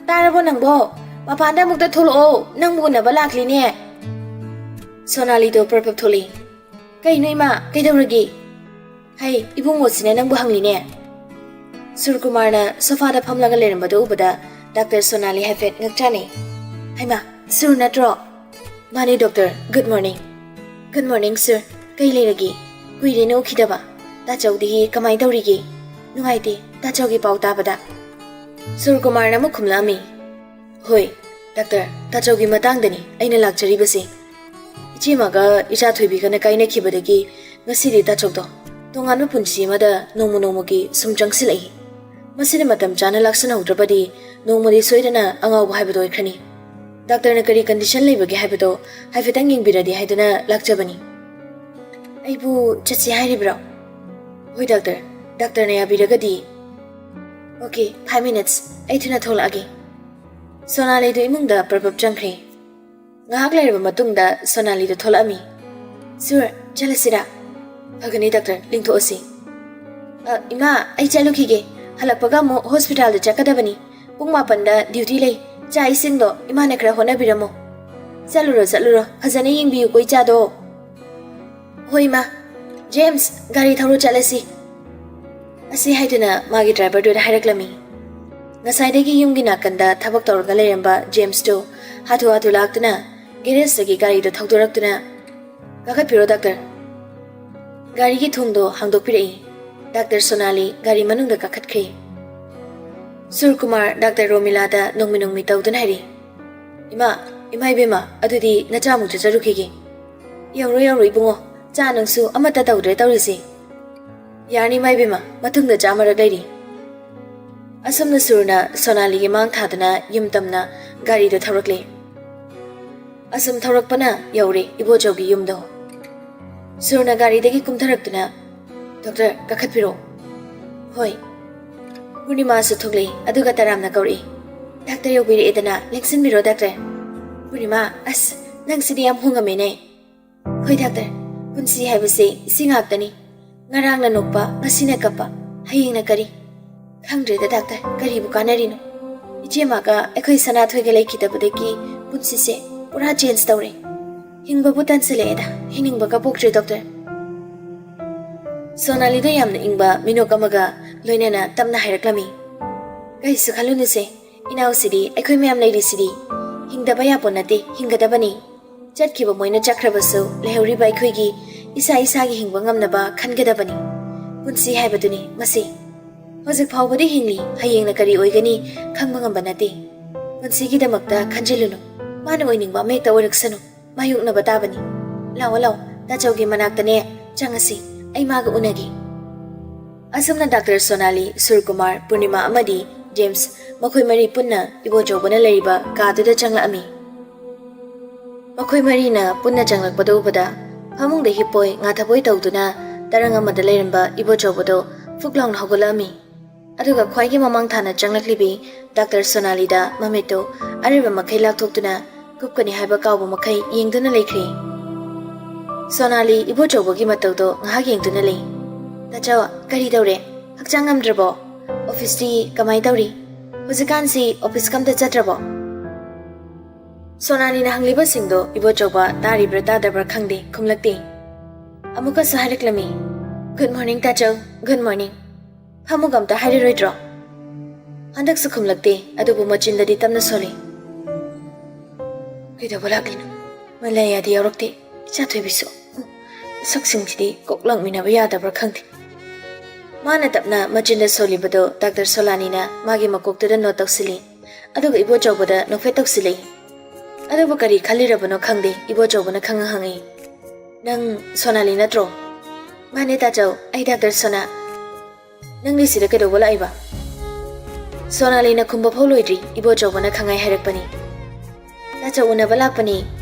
ꯇꯥꯔꯕꯣ ꯅꯪꯕꯣ? ꯃꯄꯥꯟꯗ ꯑꯃꯨꯛꯇ ꯊꯣꯛꯂꯛꯑꯣ, ꯅꯪꯕꯨ ꯎꯅꯕ ꯂꯥꯛꯂꯤꯅꯦ꯫" ꯁꯣꯅꯥꯂꯤꯗꯣ ꯄ꯭ꯔꯞ ꯄ꯭ꯔꯞ ꯊꯣꯛꯂꯛꯏ꯫ "ꯀꯩꯅꯣ ꯏꯃꯥ, ꯀꯩꯗꯧꯔꯒꯦ?" "ꯍꯩ, ꯏꯕꯨꯡꯉꯣꯁꯤꯅ ꯅꯪꯕꯨ ꯍꯪꯂꯤꯅꯦ꯫" ꯁꯨꯔꯀꯨꯃꯥꯔꯅ ꯁꯣꯐꯥꯗ ꯐꯝꯂꯒ ꯂꯩꯔꯝꯕꯗꯨ ꯎꯕꯗ ꯗꯥꯛꯇꯔ ꯁꯣꯅꯥꯂꯤ ꯍꯥꯏꯐꯦꯠ ꯉꯛꯆꯥꯅꯩ꯫ "ꯍꯩꯃꯥ, ꯁꯨꯔ ꯅꯠꯇ꯭ꯔꯣ?" "ꯃꯥꯅꯦ doctor, good morning." "Good morning sir, ꯀꯩ ꯂꯩꯔꯒꯦ? ꯀꯨꯏꯔꯦꯅ ꯎꯈꯤꯗꯕ꯫ ꯇꯥꯆꯧꯗꯤ ꯀꯃꯥꯏ ꯇꯧꯔꯤꯒꯦ? ꯅꯨꯡꯉꯥꯏꯇꯦ ꯇꯥꯆꯧꯒꯤ ꯄꯥꯎ ꯇꯥꯕꯗ꯫" ꯁꯨꯔꯀꯨꯃꯥꯔꯅ ꯑꯃꯨꯛ ꯈꯨꯝꯂꯛꯑꯝꯃꯤ꯫ "ꯍꯣꯏ, ꯗꯥꯛꯇꯔ, ꯇꯥꯆꯧꯒꯤ ꯃꯇꯥꯡꯗꯅꯤ ꯑꯩꯅ ꯂꯥꯛꯆꯔꯤꯕꯁꯦ꯫ ꯏꯆꯦꯃꯒ ꯏꯆꯥ ꯊꯣꯏꯕꯤꯒꯅ ꯀꯥꯏꯅꯈꯤꯕꯗꯒꯤ ꯉꯁꯤꯗꯤ ꯇꯥꯆꯧꯗꯣ ꯇꯣꯉꯥꯟꯕ ꯄꯨꯟꯁꯤ ꯑꯃꯗ ꯅꯣꯡꯃ ꯅꯣꯡꯃꯒꯤ ꯁꯨꯝ ꯆꯪꯁꯤꯜꯂꯛꯏ꯫ ꯃꯁꯤꯗ ꯃꯇꯝ ꯆꯥꯅ ꯂꯥꯛꯁꯤꯟꯍꯧꯗ꯭ꯔꯕꯗꯤ ꯅꯣꯡꯃꯗꯤ ꯁꯣꯏꯗꯅ ꯑꯉꯥꯎꯕ ꯍꯥꯏꯕꯗꯣ ꯑꯣꯏꯈ꯭ꯔꯅꯤ꯫" ꯗꯥꯛꯇꯔꯅ ꯀꯔꯤ ꯀꯟꯗꯤꯁꯟ ꯂꯩꯕꯒꯦ ꯍꯥꯏꯕꯗꯣ ꯍꯥꯏꯐꯦꯠꯇꯪ ꯌꯦꯡꯕꯤꯔꯗꯤ ꯍꯥꯏꯗꯨꯅ ꯂꯥꯛꯆꯕꯅꯤ꯫ ꯑꯩꯕꯨ ꯆꯠꯁꯤ ꯍꯥꯏꯔꯤꯕ꯭ꯔꯣ? ꯍꯣꯏ ꯗꯥꯛꯇꯔ, ꯗꯥꯛꯇꯔꯅ ꯌꯥꯕꯤꯔꯒꯗꯤ꯫ Okay, five minutes, ꯑꯩ ꯊꯨꯅ ꯊꯣꯛꯂꯛꯑꯒꯦ꯫ ꯁꯣꯅꯥꯂꯤꯗꯨ ꯏꯃꯨꯡꯗ ꯄ꯭ꯔꯞ ꯄ꯭ꯔꯞ ꯆꯪꯈ꯭ꯔꯦ꯫ ꯉꯥꯏꯍꯥꯛ ꯂꯩꯔꯕ ꯃꯇꯨꯡꯗ ꯁꯣꯅꯥꯂꯤꯗꯨ ꯊꯣꯛꯂꯛꯑꯝꯃꯤ꯫ "ꯁꯨꯔ, ꯆꯠꯂꯁꯤꯔꯥ?" "ꯐꯒꯅꯤ ꯗꯥꯛꯇꯔ, ꯂꯦꯡꯊꯣꯛꯑꯁꯤ꯫" "ꯑ, ꯏꯃꯥ, ꯑꯩ ꯆꯠꯂꯨꯈꯤꯒꯦ꯫ ꯍꯜꯂꯛꯄꯒ ꯑꯃꯨꯛ ꯍꯣꯁꯄꯤꯇꯥꯜꯗ ꯆꯠꯀꯗꯕꯅꯤ꯫ ꯄꯨꯡ ꯃꯥꯄꯟꯗ ꯗ꯭ꯌꯨꯇꯤ ꯂꯩ꯫ ꯆꯥꯛ ꯏꯁꯤꯡꯗꯣ ꯏꯃꯥꯅ ꯈꯔ ꯍꯣꯠꯅꯕꯤꯔꯝꯃꯣ꯫" "ꯆꯠꯂꯨꯔꯣ, ꯆꯠꯂꯨꯔꯣ꯫ ꯐꯖꯅ ꯌꯦꯡꯕꯤꯌꯨꯀꯣ ꯏꯆꯥꯗꯣ꯫" "ꯍꯣꯏ ꯏꯃꯥ꯫ ꯖꯦꯝꯁ, ꯒꯥꯔꯤ ꯊꯧꯔꯣ, ꯆꯠꯂꯁꯤ꯫" ꯑꯁꯤ ꯍꯥꯏꯗꯨꯅ ꯃꯥꯒꯤ ꯗ꯭ꯔꯥꯏꯚꯔꯗꯨꯗ ꯍꯥꯏꯔꯛꯂꯝꯃꯤ꯫ ꯉꯁꯥꯏꯗꯒꯤ ꯌꯨꯝꯒꯤ ꯅꯥꯀꯟꯗ ꯊꯕꯛ ꯇꯧꯔꯒ ꯂꯩꯔꯝꯕ ꯖꯦꯝꯁꯇꯨ ꯍꯥꯊꯨ ꯍꯥꯊꯨ ꯂꯥꯛꯇꯨꯅ ꯒꯦꯔꯦꯖꯇꯒꯤ ꯒꯥꯔꯤꯗꯨ ꯊꯧꯗꯣꯔꯛꯇꯨꯅ, "ꯀꯥꯈꯠꯄꯤꯔꯣ ꯗꯥꯛꯇꯔ꯫" ꯒꯥꯔꯤꯒꯤ ꯊꯣꯡꯗꯣ ꯍꯥꯡꯗꯣꯛꯄꯤꯔꯛꯏ꯫ ꯗꯥꯛꯇꯔ ꯁꯣꯅꯥꯂꯤ ꯒꯥꯔꯤ ꯃꯅꯨꯡꯗ ꯀꯥꯈꯠꯈ꯭ꯔꯦ꯫ ꯁꯨꯔꯀꯨꯃꯥꯔ ꯗꯥꯛꯇꯔ ꯔꯣꯃꯤꯂꯥꯗ ꯅꯣꯡꯃꯤ ꯅꯣꯡꯃꯤ ꯇꯧꯗꯨꯅ ꯍꯥꯏꯔꯤ, "ꯏꯃꯥ, ꯏꯃꯥ ꯏꯕꯦꯝꯃ, ꯑꯗꯨꯗꯤ ꯅꯆꯥ ꯑꯃꯨꯛ ꯆꯠꯆꯔꯨꯈꯤꯒꯦ꯫" "ꯌꯧꯔꯣ ꯌꯧꯔꯣ ꯏꯕꯨꯡꯉꯣ, ꯆꯥ ꯅꯨꯡꯁꯨ ꯑꯃꯠꯇ ꯇꯧꯗ꯭ꯔꯦ ꯇꯧꯔꯤꯁꯦ꯫" "ꯌꯥꯔꯅꯤ ꯏꯃꯥ ꯏꯕꯦꯝꯃ, ꯃꯇꯨꯡꯗ ꯆꯥ ꯃꯔꯛ ꯂꯩꯔꯤ꯫" ꯑꯁꯨꯝꯅ ꯁꯨꯔꯅ ꯁꯣꯅꯥꯂꯤꯒꯤ ꯃꯥꯡ ꯊꯥꯗꯨꯅ ꯌꯨꯝ ꯇꯝꯅ ꯒꯥꯔꯤꯗꯨ ꯊꯧꯔꯛꯂꯦ꯫ ꯑꯁꯨꯝ ꯊꯧꯔꯛꯄꯅ ꯌꯧꯔꯦ ꯏꯕꯣꯆꯧꯒꯤ ꯌꯨꯝꯗꯣ꯫ ꯁꯨꯔꯅ ꯒꯥꯔꯤꯗꯒꯤ ꯀꯨꯝꯊꯔꯛꯇꯨꯅ, "ꯗꯥꯛꯇꯔ, ꯀꯥꯈꯠꯄꯤꯔꯣ꯫" "ꯍꯣꯏ꯫" ꯄꯨꯔꯅꯤꯃꯥꯁꯨ ꯊꯣꯛꯂꯛꯏ, ꯑꯗꯨꯒ ꯇꯔꯥꯝꯅ ꯀꯧꯔꯛꯏ, "ꯗꯥꯛꯇꯔ ꯌꯧꯕꯤꯔꯛꯑꯦꯗꯅ, ꯂꯦꯡꯁꯤꯟꯕꯤꯔꯣ ꯗꯥꯛꯇꯔ꯫" "ꯄꯨꯔꯅꯤꯃꯥ, ꯑꯁ, ꯅꯪꯁꯤꯗꯤ ꯌꯥꯝ ꯍꯣꯡꯉꯝꯃꯦꯅꯦ꯫" "ꯍꯣꯏ ꯗꯥꯛꯇꯔ, ꯄꯨꯟꯁꯤ ꯍꯥꯏꯕꯁꯦ ꯁꯤ ꯉꯥꯛꯇꯅꯤ꯫ ꯉꯔꯥꯡꯅ ꯅꯣꯛꯄ, ꯉꯁꯤꯅ ꯀꯞꯄ, ꯍꯌꯦꯡꯅ ꯀꯔꯤ? ꯈꯪꯗ꯭ꯔꯦꯗ ꯗꯥꯛꯇꯔ, ꯀꯔꯤꯕꯨ ꯀꯥꯟꯅꯔꯤꯅꯣ? ꯏꯆꯦꯃꯒ ꯑꯩꯈꯣꯏ ꯁꯅꯥꯊꯣꯏꯒ ꯂꯩꯈꯤꯗꯕꯗꯒꯤ ꯄꯨꯟꯁꯤꯁꯦ ꯄꯨꯔꯥ ꯆꯦꯟꯖ ꯇꯧꯔꯦ꯫ ꯍꯤꯡꯕꯕꯨ ꯇꯟꯁꯤꯜꯂꯛꯑꯦꯗ, ꯍꯤꯡꯅꯤꯡꯕꯒ ꯄꯣꯛꯇ꯭ꯔꯦ ꯗꯥꯛꯇꯔ꯫" ꯁꯣꯅꯥꯂꯤꯗ ꯌꯥꯝꯅ ꯏꯪꯕ ꯃꯤꯅꯣꯛ ꯑꯃꯒ ꯂꯣꯏꯅꯅ ꯇꯞꯅ ꯍꯥꯏꯔꯛꯂꯝꯃꯤ, "ꯀꯩꯁꯨ ꯈꯜꯂꯨꯅꯨꯁꯦ, ꯏꯅꯥꯎꯁꯤꯗꯤ ꯑꯩꯈꯣꯏ ꯃꯌꯥꯝ ꯂꯩꯔꯤꯁꯤꯗꯤ꯫ ꯍꯤꯡꯗꯕ ꯌꯥꯄꯣꯠ ꯅꯠꯇꯦ, ꯍꯤꯡꯒꯗꯕꯅꯤ꯫ ꯆꯠꯈꯤꯕ ꯃꯣꯏꯅ ꯆꯠꯈ꯭ꯔꯕꯁꯨ, ꯂꯩꯍꯧꯔꯤꯕ ꯑꯩꯈꯣꯏꯒꯤ ꯏꯁꯥ ꯏꯁꯥꯒꯤ ꯍꯤꯡꯕ ꯉꯝꯅꯕ ꯈꯟꯒꯗꯕꯅꯤ꯫ ꯄꯨꯟꯁꯤ ꯍꯥꯏꯕꯗꯨꯅꯤ ꯃꯁꯤ꯫ ꯍꯧꯖꯤꯛ ꯐꯥꯎꯕꯗꯤ ꯍꯤꯡꯂꯤ, ꯍꯌꯦꯡꯅ ꯀꯔꯤ ꯑꯣꯏꯒꯅꯤ ꯈꯪꯕ ꯉꯝꯕ ꯅꯠꯇꯦ꯫ ꯄꯨꯟꯁꯤꯒꯤꯗꯃꯛꯇ ꯈꯟꯖꯤꯜꯂꯨꯅꯨ꯫ ꯃꯥꯅ ꯑꯣꯏꯅꯤꯡꯕ ꯑꯃ ꯍꯦꯛꯇ ꯑꯣꯏꯔꯛꯁꯅꯨ꯫ ꯃꯥꯌꯣꯛꯅꯕ ꯇꯥꯕꯅꯤ꯫ ꯂꯥꯛꯑꯣ, ꯂꯥꯛꯑꯣ, ꯇꯥꯆꯧꯒꯤ ꯃꯅꯥꯛꯇꯅꯦ ꯆꯪꯉꯁꯤ꯫ ꯑꯩ ꯃꯥꯒ ꯎꯅꯒꯦ꯫" ꯑꯁꯨꯝꯅ ꯗꯥꯛꯇꯔ ꯁꯣꯅꯥꯂꯤ, ꯁꯨꯔꯀꯨꯃꯥꯔ, ꯄꯨꯔꯅꯤꯃꯥ ꯑꯃꯗꯤ ꯖꯦꯝꯁ, ꯃꯈꯣꯏ ꯃꯔꯤ ꯄꯨꯟꯅ ꯏꯕꯣꯆꯧꯕꯅ ꯂꯩꯔꯤꯕ ꯀꯥꯗꯨꯗ ꯆꯪꯂꯛꯑꯝꯃꯤ꯫ ꯃꯈꯣꯏ ꯃꯔꯤꯅ ꯄꯨꯟꯅ ꯆꯪꯂꯛꯄꯗꯨ ꯎꯕꯗ ꯐꯃꯨꯡꯗ ꯍꯤꯞꯄꯣꯏ ꯉꯥꯊꯕꯣꯏ ꯇꯧꯗꯨꯅ ꯇꯔꯪ ꯑꯃꯗ ꯂꯩꯔꯝꯕ ꯏꯕꯣꯆꯧꯕꯗꯣ ꯐꯨꯛ ꯂꯥꯎꯅ ꯍꯧꯒꯠꯂꯛꯑꯝꯃꯤ꯫ ꯑꯗꯨꯒ ꯈ꯭ꯋꯥꯏꯒꯤ ꯃꯃꯥꯡ ꯊꯥꯅ ꯆꯪꯂꯛꯂꯤꯕꯤ ꯗꯥꯛꯇꯔ ꯁꯣꯅꯥꯂꯤꯗ ꯃꯃꯤꯠꯇꯨ ꯑꯔꯦꯝꯕ ꯃꯈꯩ ꯂꯥꯛꯊꯣꯛꯇꯨꯅ ꯀꯨꯞꯀꯅꯤ ꯍꯥꯏꯕ ꯀꯥꯎꯕ ꯃꯈꯩ ꯌꯦꯡꯗꯨꯅ ꯂꯩꯈ꯭ꯔꯦ꯫ ꯁꯣꯅꯥꯂꯤ ꯏꯕꯣꯆꯧꯕꯒꯤ ꯃꯇꯧꯗꯣ ꯉꯥꯏꯍꯥꯛ ꯌꯦꯡꯗꯨꯅ ꯂꯩ꯫ "ꯇꯥꯆꯧ, ꯀꯔꯤ ꯇꯧꯔꯦ? ꯍꯛꯆꯥꯡ ꯉꯝꯗ꯭ꯔꯕꯣ? ꯑꯣꯐꯤꯁꯇꯤ ꯀꯃꯥꯏ ꯇꯧꯔꯤ? ꯍꯧꯖꯤꯛꯀꯥꯟꯁꯤ ꯑꯣꯐꯤꯁꯀ ꯑꯝꯇ ꯆꯠꯇ꯭ꯔꯕꯣ?" ꯁꯣꯅꯥꯂꯤꯅ ꯍꯪꯂꯤꯕꯁꯤꯡꯗꯣ ꯏꯕꯣꯆꯧꯕ ꯇꯥꯔꯤꯕ꯭ꯔꯥ ꯇꯥꯗꯕ꯭ꯔꯥ ꯈꯪꯗꯦ, ꯈꯨꯝꯂꯛꯇꯦ꯫ ꯑꯃꯨꯛꯀꯁꯨ ꯍꯥꯏꯔꯛꯂꯝꯃꯤ, "Good morning, ꯇꯥꯆꯧ, good morning꯫ ꯐꯝꯃꯨꯒ ꯑꯝꯇ ꯍꯥꯏꯔꯔꯣꯏꯗ꯭ꯔꯣ?" ꯍꯟꯗꯛꯁꯨ ꯈꯨꯝꯂꯛꯇꯦ, ꯑꯗꯨꯕꯨ ꯃꯆꯤꯟꯗꯗꯤ ꯇꯞꯅ ꯁꯣꯜꯂꯤ꯫ "ꯀꯩꯗꯧꯕ ꯂꯥꯛꯂꯤꯅꯣ? ꯃꯂꯌꯥꯗꯤ ꯌꯥꯎꯔꯛꯇꯦ, ꯏꯆꯥ ꯊꯣꯏꯕꯤꯁꯨ꯫ ꯃꯁꯛꯁꯤꯡꯁꯤꯗꯤ ꯀꯣꯛ ꯂꯥꯛꯃꯤꯟꯅꯕ ꯌꯥꯗꯕ꯭ꯔꯥ ꯈꯪꯗꯦ꯫" ꯃꯥꯅ ꯇꯞꯅ ꯃꯆꯤꯟꯗ ꯁꯣꯜꯂꯤꯕꯗꯣ ꯗꯥꯛꯇꯔ ꯁꯣꯂꯥꯅꯤꯅ ꯃꯥꯒꯤ ꯃꯀꯣꯛꯇꯨꯗ ꯅꯣꯠ ꯇꯧꯁꯤꯜꯂꯤ, ꯑꯗꯨꯒ ꯏꯕꯣꯆꯧꯕꯗ ꯅꯣꯛꯐꯦꯠ ꯇꯧꯁꯤꯜꯂꯤ꯫ ꯑꯗꯨꯕꯨ ꯀꯔꯤ ꯈꯜꯂꯤꯔꯕꯅꯣ ꯈꯪꯗꯦ, ꯏꯕꯣꯆꯧꯕꯅ ꯈꯪꯉ ꯍꯪꯉꯤ, "ꯅꯪ ꯁꯣꯅꯥꯂꯤ ꯅꯠꯇ꯭ꯔꯣ?" "ꯃꯥꯅꯦ ꯇꯥꯆꯧ, ꯑꯩ ꯗꯥꯛꯇꯔ ꯁꯣꯅꯥ꯫ ꯅꯪꯗꯤ ꯁꯤꯗ ꯀꯩꯗꯧꯕ ꯂꯥꯛꯏꯕ?" ꯁꯣꯅꯥꯂꯤꯅ ꯈꯨꯝꯕ ꯐꯥꯎ ꯂꯣꯏꯗ꯭ꯔꯤ, ꯏꯕꯣꯆꯧꯕꯅ ꯈꯪꯉꯥꯏ ꯍꯥꯏꯔꯛꯄꯅꯤ, "ꯇꯥꯆꯧ ꯎꯅꯕ ꯂꯥꯛꯄꯅꯤ꯫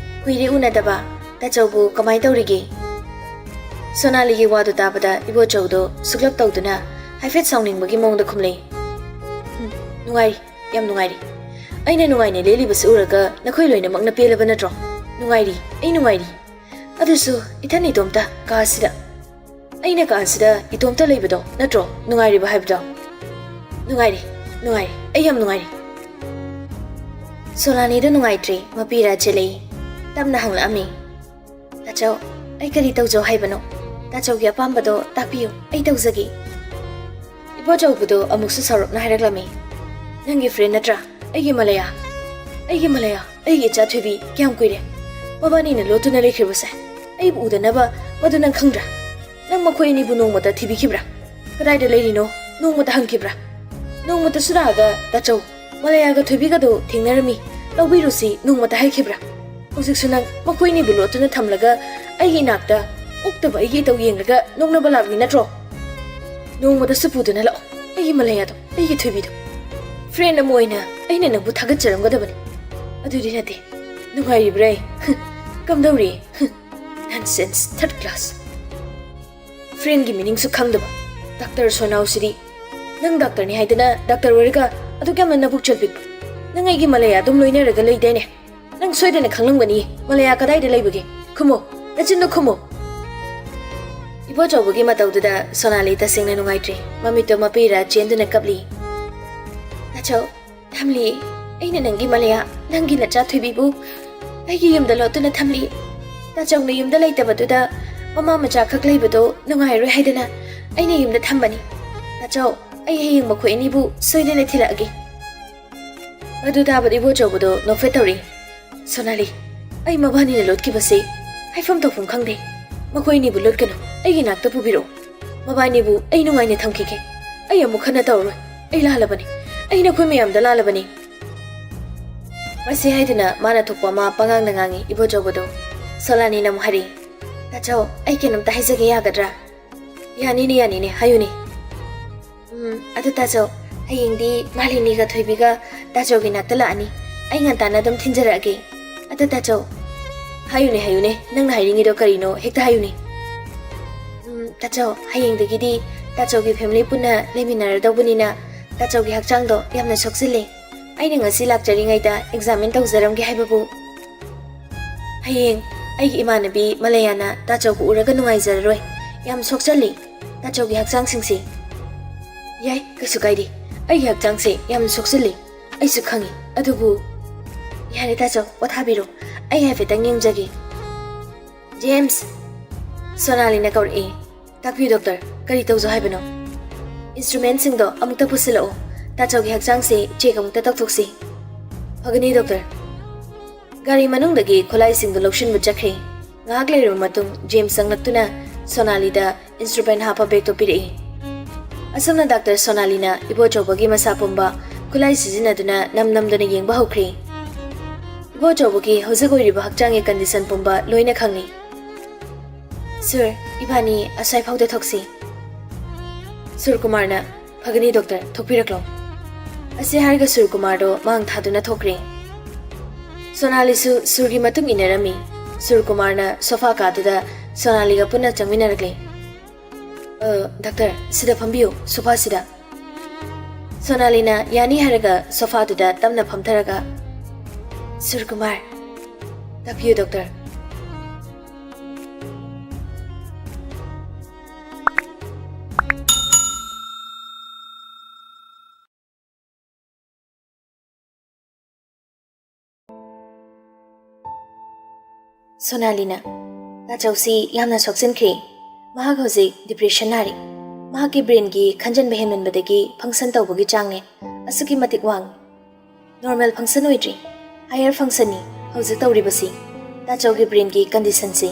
ꯀꯨꯏꯔꯦ ꯎꯅꯗꯕ꯫ ꯇꯥꯆꯧꯕꯨ ꯀꯃꯥꯏ ꯇꯧꯔꯤꯒꯦ?" ꯁꯣꯅꯥꯂꯤꯒꯤ ꯋꯥꯗꯨ ꯇꯥꯕꯗ ꯏꯕꯣꯆꯧꯗꯣ ꯁꯨꯛꯂꯞ ꯇꯧꯗꯨꯅ ꯍꯥꯏꯐꯦꯠ ꯁꯥꯎꯅꯤꯡꯕꯒꯤ ꯃꯑꯣꯡꯗ ꯈꯨꯝꯂꯛꯏ, "ꯎꯝ, ꯅꯨꯡꯉꯥꯏꯔꯤ, ꯌꯥꯝ ꯅꯨꯡꯉꯥꯏꯔꯤ꯫ ꯑꯩꯅ ꯅꯨꯡꯉꯥꯏꯅ ꯂꯦꯜꯂꯤꯕꯁꯤ ꯎꯔꯒ ꯅꯈꯣꯏ ꯂꯣꯏꯅꯃꯛꯅ ꯄꯦꯜꯂꯕ ꯅꯠꯇ꯭ꯔꯣ? ꯅꯨꯡꯉꯥꯏꯔꯤ, ꯑꯩ ꯅꯨꯡꯉꯥꯏꯔꯤ꯫ ꯑꯗꯨꯁꯨ ꯏꯊꯟ ꯏꯇꯣꯝꯇ ꯀꯥ ꯑꯁꯤꯗ꯫ ꯑꯩꯅ ꯀꯥ ꯑꯁꯤꯗ ꯏꯇꯣꯝꯇ ꯂꯩꯕꯗꯣ ꯅꯠꯇ꯭ꯔꯣ ꯅꯨꯡꯉꯥꯏꯔꯤꯕ ꯍꯥꯏꯕꯗꯣ?" "ꯅꯨꯡꯉꯥꯏꯔꯤ, ꯅꯨꯡꯉꯥꯏꯔꯤ, ꯑꯩ ꯌꯥꯝ ꯅꯨꯡꯉꯥꯏꯔꯤ꯫" ꯁꯣꯅꯥꯂꯤꯗꯣ ꯅꯨꯡꯉꯥꯏꯇ꯭ꯔꯦ, ꯃꯄꯤ ꯏꯔꯥ ꯆꯦꯜꯂꯛꯏ꯫ ꯇꯞꯅ ꯍꯪꯂꯛꯑꯝꯃꯤ, "ꯇꯥꯆꯧ, ꯑꯩ ꯀꯔꯤ ꯇꯧꯖꯧ ꯍꯥꯏꯕꯅꯣ? ꯇꯥꯆꯧꯒꯤ ꯑꯄꯥꯝꯕꯗꯣ ꯇꯥꯛꯄꯤꯌꯨ, ꯑꯩ ꯇꯧꯖꯒꯦ꯫" ꯏꯕꯣꯆꯧꯕꯗꯣ ꯑꯃꯨꯛꯁꯨ ꯁꯥꯎꯔꯞꯅ ꯍꯥꯏꯔꯛꯂꯝꯃꯤ, "ꯅꯪꯒꯤ ꯐ꯭ꯔꯦꯟ ꯅꯠꯇ꯭ꯔꯥ? ꯑꯩꯒꯤ ꯃꯂꯌꯥ, ꯑꯩꯒꯤ ꯃꯂꯌꯥ, ꯑꯩꯒꯤ ꯏꯆꯥ ꯊꯣꯏꯕꯤ, ꯀꯌꯥꯝ ꯀꯨꯏꯔꯦ? ꯃꯕꯥꯅꯤꯅ ꯂꯣꯠꯇꯨꯅ ꯂꯩꯈ꯭ꯔꯤꯕꯁꯦ ꯑꯩꯕꯨ ꯎꯗꯅꯕ, ꯃꯗꯨ ꯅꯪ ꯈꯪꯗ꯭ꯔꯥ? ꯅꯪ ꯃꯈꯣꯏ ꯑꯅꯤꯕꯨ ꯅꯣꯡꯃꯇ ꯊꯤꯕꯤꯈꯤꯕ꯭ꯔꯥ? ꯀꯗꯥꯏꯗ ꯂꯩꯔꯤꯅꯣ ꯅꯣꯡꯃꯇ ꯍꯪꯈꯤꯕ꯭ꯔꯥ? ꯅꯣꯡꯃꯇꯁꯨ ꯂꯥꯛꯑꯒ ꯇꯥꯆꯧ, ꯃꯂꯌꯥꯒ ꯊꯣꯏꯕꯤꯒꯗꯣ ꯊꯦꯡꯅꯔꯝꯃꯤ, ꯂꯧꯕꯤꯔꯨꯁꯤ ꯅꯣꯡꯃꯇ ꯍꯥꯏꯈꯤꯕ꯭ꯔꯥ? ꯍꯧꯖꯤꯛꯁꯨ ꯅꯪ ꯃꯈꯣꯏ ꯑꯅꯤꯕꯨ ꯂꯣꯠꯇꯨꯅ ꯊꯝꯂꯒ ꯑꯩꯒꯤ ꯏꯅꯥꯛꯇ ꯑꯣꯛꯇꯕ ꯑꯩꯒꯤ ꯏꯇꯧ ꯌꯦꯡꯂꯒ ꯅꯣꯛꯅꯕ ꯂꯥꯛꯂꯤ ꯅꯠꯇ꯭ꯔꯣ? ꯅꯣꯡꯃꯇꯁꯨ ꯄꯨꯗꯨꯅ ꯂꯥꯛꯑꯣ ꯑꯩꯒꯤ ꯃꯂꯌꯥꯗꯣ, ꯑꯩꯒꯤ ꯊꯣꯏꯕꯤꯗꯣ꯫ ꯐ꯭ꯔꯦꯟ ꯑꯃ ꯑꯣꯏꯅ ꯑꯩꯅ ꯅꯪꯕꯨ ꯊꯥꯒꯠꯆꯔꯝꯒꯗꯕꯅꯤ꯫ ꯑꯗꯨꯗꯤ ꯅꯠꯇꯦ, ꯅꯨꯡꯉꯥꯏꯔꯤꯕ꯭ꯔꯥ? ꯀꯝꯗꯧꯔꯤ? Nonsense, third class. Friendꯒꯤ meaningꯁꯨ ꯈꯪꯗꯕ ꯗꯥꯛꯇꯔ ꯁꯣꯅꯥꯎꯁꯤꯗꯤ꯫ ꯅꯪ ꯗꯥꯛꯇꯔꯅꯤ ꯍꯥꯏꯗꯅ ꯗꯥꯛꯇꯔ ꯑꯣꯏꯔꯒ ꯑꯗꯨꯛ ꯌꯥꯝꯅ ꯅꯕꯨꯛ ꯆꯠꯄꯤꯕ? ꯅꯪ ꯑꯩꯒꯤ ꯃꯂꯌꯥ ꯑꯗꯨꯝ ꯂꯣꯏꯅꯔꯒ ꯂꯩꯗꯥꯏꯅꯦ? ꯅꯪ ꯁꯣꯏꯗꯅ ꯈꯪꯂꯝꯒꯅꯤ, ꯃꯂꯌꯥ ꯀꯗꯥꯏꯗ ꯂꯩꯕꯒꯦ? ꯈꯨꯝꯃꯣ, ꯅꯆꯤꯟꯗꯣ ꯈꯨꯝꯃꯣ꯫ ꯏꯕꯣꯆꯧꯕꯒꯤ ꯃꯇꯧꯗꯨꯗ ꯁꯣꯅꯥꯂꯤ ꯇꯁꯦꯡꯅ ꯅꯨꯡꯉꯥꯏꯇ꯭ꯔꯦ꯫ ꯃꯃꯤꯠꯇꯣ ꯃꯄꯤꯔ ꯆꯦꯟꯗꯨꯅ ꯀꯞꯂꯤ꯫ ꯇꯥꯆꯧ, ꯊꯝꯂꯤ, ꯑꯩꯅ ꯅꯪꯒꯤ ꯃꯂꯌꯥ, ꯅꯪꯒꯤ ꯅꯆꯥ ꯊꯣꯏꯕꯤꯕꯨ ꯑꯩꯒꯤ ꯌꯨꯝꯗ ꯂꯣꯠꯇꯨꯅ ꯊꯝꯂꯤ꯫ ꯇꯥꯆꯧꯅ ꯌꯨꯝꯗ ꯂꯩꯇꯕꯗꯨꯗ ꯃꯃꯥ ꯃꯆꯥ ꯈꯛ ꯂꯩꯕꯗꯣ ꯅꯨꯡꯉꯥꯏꯔꯣꯏ ꯍꯥꯏꯗꯅ ꯑꯩꯅ ꯌꯨꯝꯗ ꯊꯝꯕꯅꯤ꯫ ꯇꯥꯆꯧ, ꯑꯩ ꯍꯌꯦꯡ ꯃꯈꯣꯏ ꯑꯅꯤꯕꯨ ꯁꯣꯏꯗꯅ ꯊꯤꯜꯂꯛꯑꯒꯦ꯫ ꯃꯗꯨ ꯇꯥꯕꯗ ꯏꯕꯣꯆꯧꯕꯗꯣ ꯅꯣꯛꯐꯦꯠ ꯇꯧꯔꯛꯏ꯫ ꯁꯣꯅꯥꯂꯤ, ꯑꯩ ꯃꯕꯥꯅꯤꯅ ꯂꯣꯠꯈꯤꯕꯁꯤ ꯍꯥꯏꯐꯝ ꯇꯧꯐꯝ ꯈꯪꯗꯦ꯫ ꯃꯈꯣꯏ ꯑꯅꯤꯕꯨ ꯂꯣꯠꯀꯅꯨ, ꯑꯩꯒꯤ ꯅꯥꯛꯇ ꯄꯨꯕꯤꯔꯛꯎ꯫ ꯃꯕꯥꯅꯤꯕꯨ ꯑꯩ ꯅꯨꯡꯉꯥꯏꯅ ꯊꯝꯈꯤꯒꯦ꯫ ꯑꯩ ꯑꯃꯨꯛ ꯍꯟꯅ ꯇꯧꯔꯔꯣꯏ꯫ ꯑꯩ ꯂꯥꯜꯂꯕꯅꯤ꯫ ꯑꯩ ꯅꯈꯣꯏ ꯃꯌꯥꯝꯗ ꯂꯥꯜꯂꯕꯅꯤ꯫ ꯃꯁꯤ ꯍꯥꯏꯗꯨꯅ ꯃꯥꯅ ꯊꯣꯛꯄ ꯑꯃ ꯄꯉꯥꯡꯗ ꯉꯥꯡꯉꯤ ꯏꯕꯣꯆꯧꯕꯗꯣ꯫ ꯁꯣꯂꯥꯅꯤꯅ ꯑꯃꯨꯛ ꯍꯥꯏꯔꯛꯏ, "ꯇꯥꯆꯧ, ꯑꯩ ꯀꯩꯅꯣꯝꯇ ꯍꯥꯏꯖꯒꯦ ꯌꯥꯒꯗ꯭ꯔꯥ?" "ꯌꯥꯅꯤꯅꯦ, ꯌꯥꯅꯤꯅꯦ, ꯍꯥꯏꯌꯨꯅꯦ꯫" "ꯎꯝ, ꯑꯗꯨ ꯇꯥꯆꯧ, ꯍꯌꯦꯡꯗꯤ ꯃꯥꯂꯤꯅꯤꯒ ꯊꯣꯏꯕꯤꯒ ꯇꯥꯆꯧꯒꯤ ꯅꯥꯛꯇ ꯂꯥꯛꯑꯅꯤ꯫ ꯑꯩ ꯉꯟꯇꯥꯅ ꯑꯗꯨꯝ ꯊꯤꯟꯖꯔꯛꯑꯒꯦ꯫ ꯑꯗꯨ ꯇꯥꯆꯧ꯫" "ꯍꯥꯏꯌꯨꯅꯦ, ꯍꯥꯏꯌꯨꯅꯦ, ꯅꯪꯅ ꯍꯥꯏꯅꯤꯡꯉꯤꯗꯣ ꯀꯔꯤꯅꯣ ꯍꯦꯛꯇ ꯍꯥꯏꯌꯨꯅꯦ꯫" "ꯎꯝ, ꯇꯥꯆꯧ, ꯍꯌꯦꯡꯗꯒꯤꯗꯤ ꯇꯥꯆꯧꯒꯤ family ꯄꯨꯟꯅ ꯂꯩꯃꯤꯟꯅꯔꯗꯧꯕꯅꯤꯅ ꯇꯥꯆꯧꯒꯤ ꯍꯛꯆꯥꯡꯗꯣ ꯌꯥꯝꯅ ꯁꯣꯛꯆꯤꯜꯂꯦ꯫ ꯑꯩꯅ ꯉꯁꯤ ꯂꯥꯛꯆꯔꯤꯉꯩꯗ examine ꯇꯧꯖꯔꯝꯒꯦ ꯍꯥꯏꯕꯕꯨ ꯍꯌꯦꯡ ꯑꯩꯒꯤ ꯏꯃꯥꯟꯅꯕꯤ ꯃꯂꯌꯥꯅ ꯇꯥꯆꯧꯕꯨ ꯎꯔꯒ ꯅꯨꯡꯉꯥꯏꯖꯔꯔꯣꯏ꯫ ꯌꯥꯝ ꯁꯣꯛꯆꯜꯂꯤ ꯇꯥꯆꯧꯒꯤ ꯍꯛꯆꯥꯡꯁꯤꯡꯁꯤ꯫" "ꯌꯥꯏ, ꯀꯩꯁꯨ ꯀꯥꯏꯗꯦ꯫ ꯑꯩꯒꯤ ꯍꯛꯆꯥꯡꯁꯦ ꯌꯥꯝ ꯁꯣꯛꯆꯜꯂꯤ, ꯑꯩꯁꯨ ꯈꯪꯉꯤ꯫ ꯑꯗꯨꯕꯨ" "ꯌꯥꯔꯦ ꯇꯥꯆꯧ, ꯄꯣꯊꯥꯕꯤꯔꯣ꯫ ꯑꯩ ꯍꯥꯏꯐꯦꯠꯇꯪ ꯌꯦꯡꯖꯒꯦ꯫" "ꯖꯦꯝꯁ!" ꯁꯣꯅꯥꯂꯤꯅ ꯀꯧꯔꯛꯏ꯫ "ꯇꯥꯛꯄꯤꯌꯨ ꯗꯣꯛꯇꯔ, ꯀꯔꯤ ꯇꯧꯖꯧ ꯍꯥꯏꯕꯅꯣ?" "Instrumentꯁꯤꯡꯗꯣ ꯑꯃꯨꯛꯇ ꯄꯨꯁꯤꯜꯂꯛꯎ꯫ ꯇꯥꯆꯧꯒꯤ ꯍꯛꯆꯥꯡꯁꯦ check ꯑꯃꯨꯛꯇ ꯇꯧꯊꯣꯛꯁꯤ꯫" "ꯐꯒꯅꯤ ꯗꯣꯛꯇꯔ꯫" ꯒꯥꯔꯤ ꯃꯅꯨꯡꯗꯒꯤ ꯈꯨꯠꯂꯥꯏꯁꯤꯡꯗꯨ ꯂꯧꯁꯤꯟꯕ ꯆꯠꯈ꯭ꯔꯦ꯫ ꯉꯥꯏꯍꯥꯛ ꯂꯩꯔꯕ ꯃꯇꯨꯡ ꯖꯦꯝꯁ ꯆꯪꯂꯛꯇꯨꯅ ꯁꯣꯅꯥꯂꯤꯗ instrument ꯍꯥꯞꯄ bagꯇꯨ ꯄꯤꯔꯛꯏ꯫ ꯑꯁꯨꯝꯅ ꯗꯥꯛꯇꯔ ꯁꯣꯅꯥꯂꯤꯅ ꯏꯕꯣꯆꯧꯕꯒꯤ ꯃꯁꯥ ꯄꯨꯝꯕ ꯈꯨꯠꯂꯥꯏ ꯁꯤꯖꯤꯟꯅꯗꯨꯅ ꯅꯝ ꯅꯝꯗꯨꯅ ꯌꯦꯡꯕ ꯍꯧꯈ꯭ꯔꯦ꯫ ꯏꯕꯣꯆꯧꯕꯒꯤ ꯍꯧꯖꯤꯛ ꯑꯣꯏꯔꯤꯕ ꯍꯛꯆꯥꯡꯒꯤ condition ꯄꯨꯝꯕ ꯂꯣꯏꯅ ꯈꯪꯂꯤ꯫ "ꯁꯔ, ꯏꯕꯥꯅꯤ ꯑꯁ꯭ꯋꯥꯏ ꯐꯥꯎꯗ ꯊꯣꯛꯁꯤ꯫" ꯁꯨꯔꯀꯨꯃꯥꯔꯅ, "ꯐꯒꯅꯤ ꯗꯣꯛꯇꯔ, ꯊꯣꯛꯄꯤꯔꯛꯂꯣ꯫" ꯑꯁꯤ ꯍꯥꯏꯔꯒ ꯁꯨꯔꯀꯨꯃꯥꯔꯗꯣ ꯃꯥꯡ ꯊꯥꯗꯨꯅ ꯊꯣꯛꯈ꯭ꯔꯦ꯫ ꯁꯣꯅꯥꯂꯤꯁꯨ ꯁꯨꯔꯒꯤ ꯃꯇꯨꯡ ꯏꯟꯅꯔꯝꯃꯤ꯫ ꯁꯨꯔ ꯀꯨꯃꯥꯔꯅ ꯁꯣꯐꯥ ꯀꯥꯗꯨꯗ ꯁꯣꯅꯥꯂꯤꯒ ꯄꯨꯟꯅ ꯆꯪꯃꯤꯟꯅꯔꯛꯂꯦ꯫ "ꯑ, ꯗꯥꯛꯇꯔ, ꯁꯤꯗ ꯐꯝꯕꯤꯌꯨ, ꯁꯣꯐꯥꯁꯤꯗ꯫" ꯁꯣꯅꯥꯂꯤꯅ ꯌꯥꯅꯤ ꯍꯥꯏꯔꯒ ꯁꯣꯐꯥꯗꯨꯗ ꯇꯞꯅ ꯐꯝꯊꯔꯒ, "ꯁꯨꯔ ꯀꯨꯃꯥꯔ, ꯇꯥꯛꯄꯤꯌꯨ, ꯗꯣꯛꯇꯔ꯫" ꯁꯣꯅꯥꯂꯤꯅ, "ꯇꯥꯆꯧꯁꯤ ꯌꯥꯝꯅ ꯁꯣꯛꯆꯤꯟꯈ꯭ꯔꯦ꯫ ꯃꯍꯥꯛ ꯍꯧꯖꯤꯛ depression ꯅꯥꯔꯤ꯫ ꯃꯍꯥꯛꯀꯤ brainꯒꯤ ꯈꯟꯖꯟꯕ ꯍꯦꯟꯃꯟꯕꯗꯒꯤ function ꯇꯧꯕꯒꯤ ꯆꯥꯡꯅꯦ ꯑꯁꯨꯛꯀꯤ ꯃꯇꯤꯛ ꯋꯥꯡꯉꯤ꯫ Normal function ꯑꯣꯏꯗ꯭ꯔꯤ, higher functionꯅꯤ ꯍꯧꯖꯤꯛ ꯇꯧꯔꯤꯕꯁꯤ꯫ ꯇꯥꯆꯧꯒꯤ brainꯒꯤ conditionꯁꯤ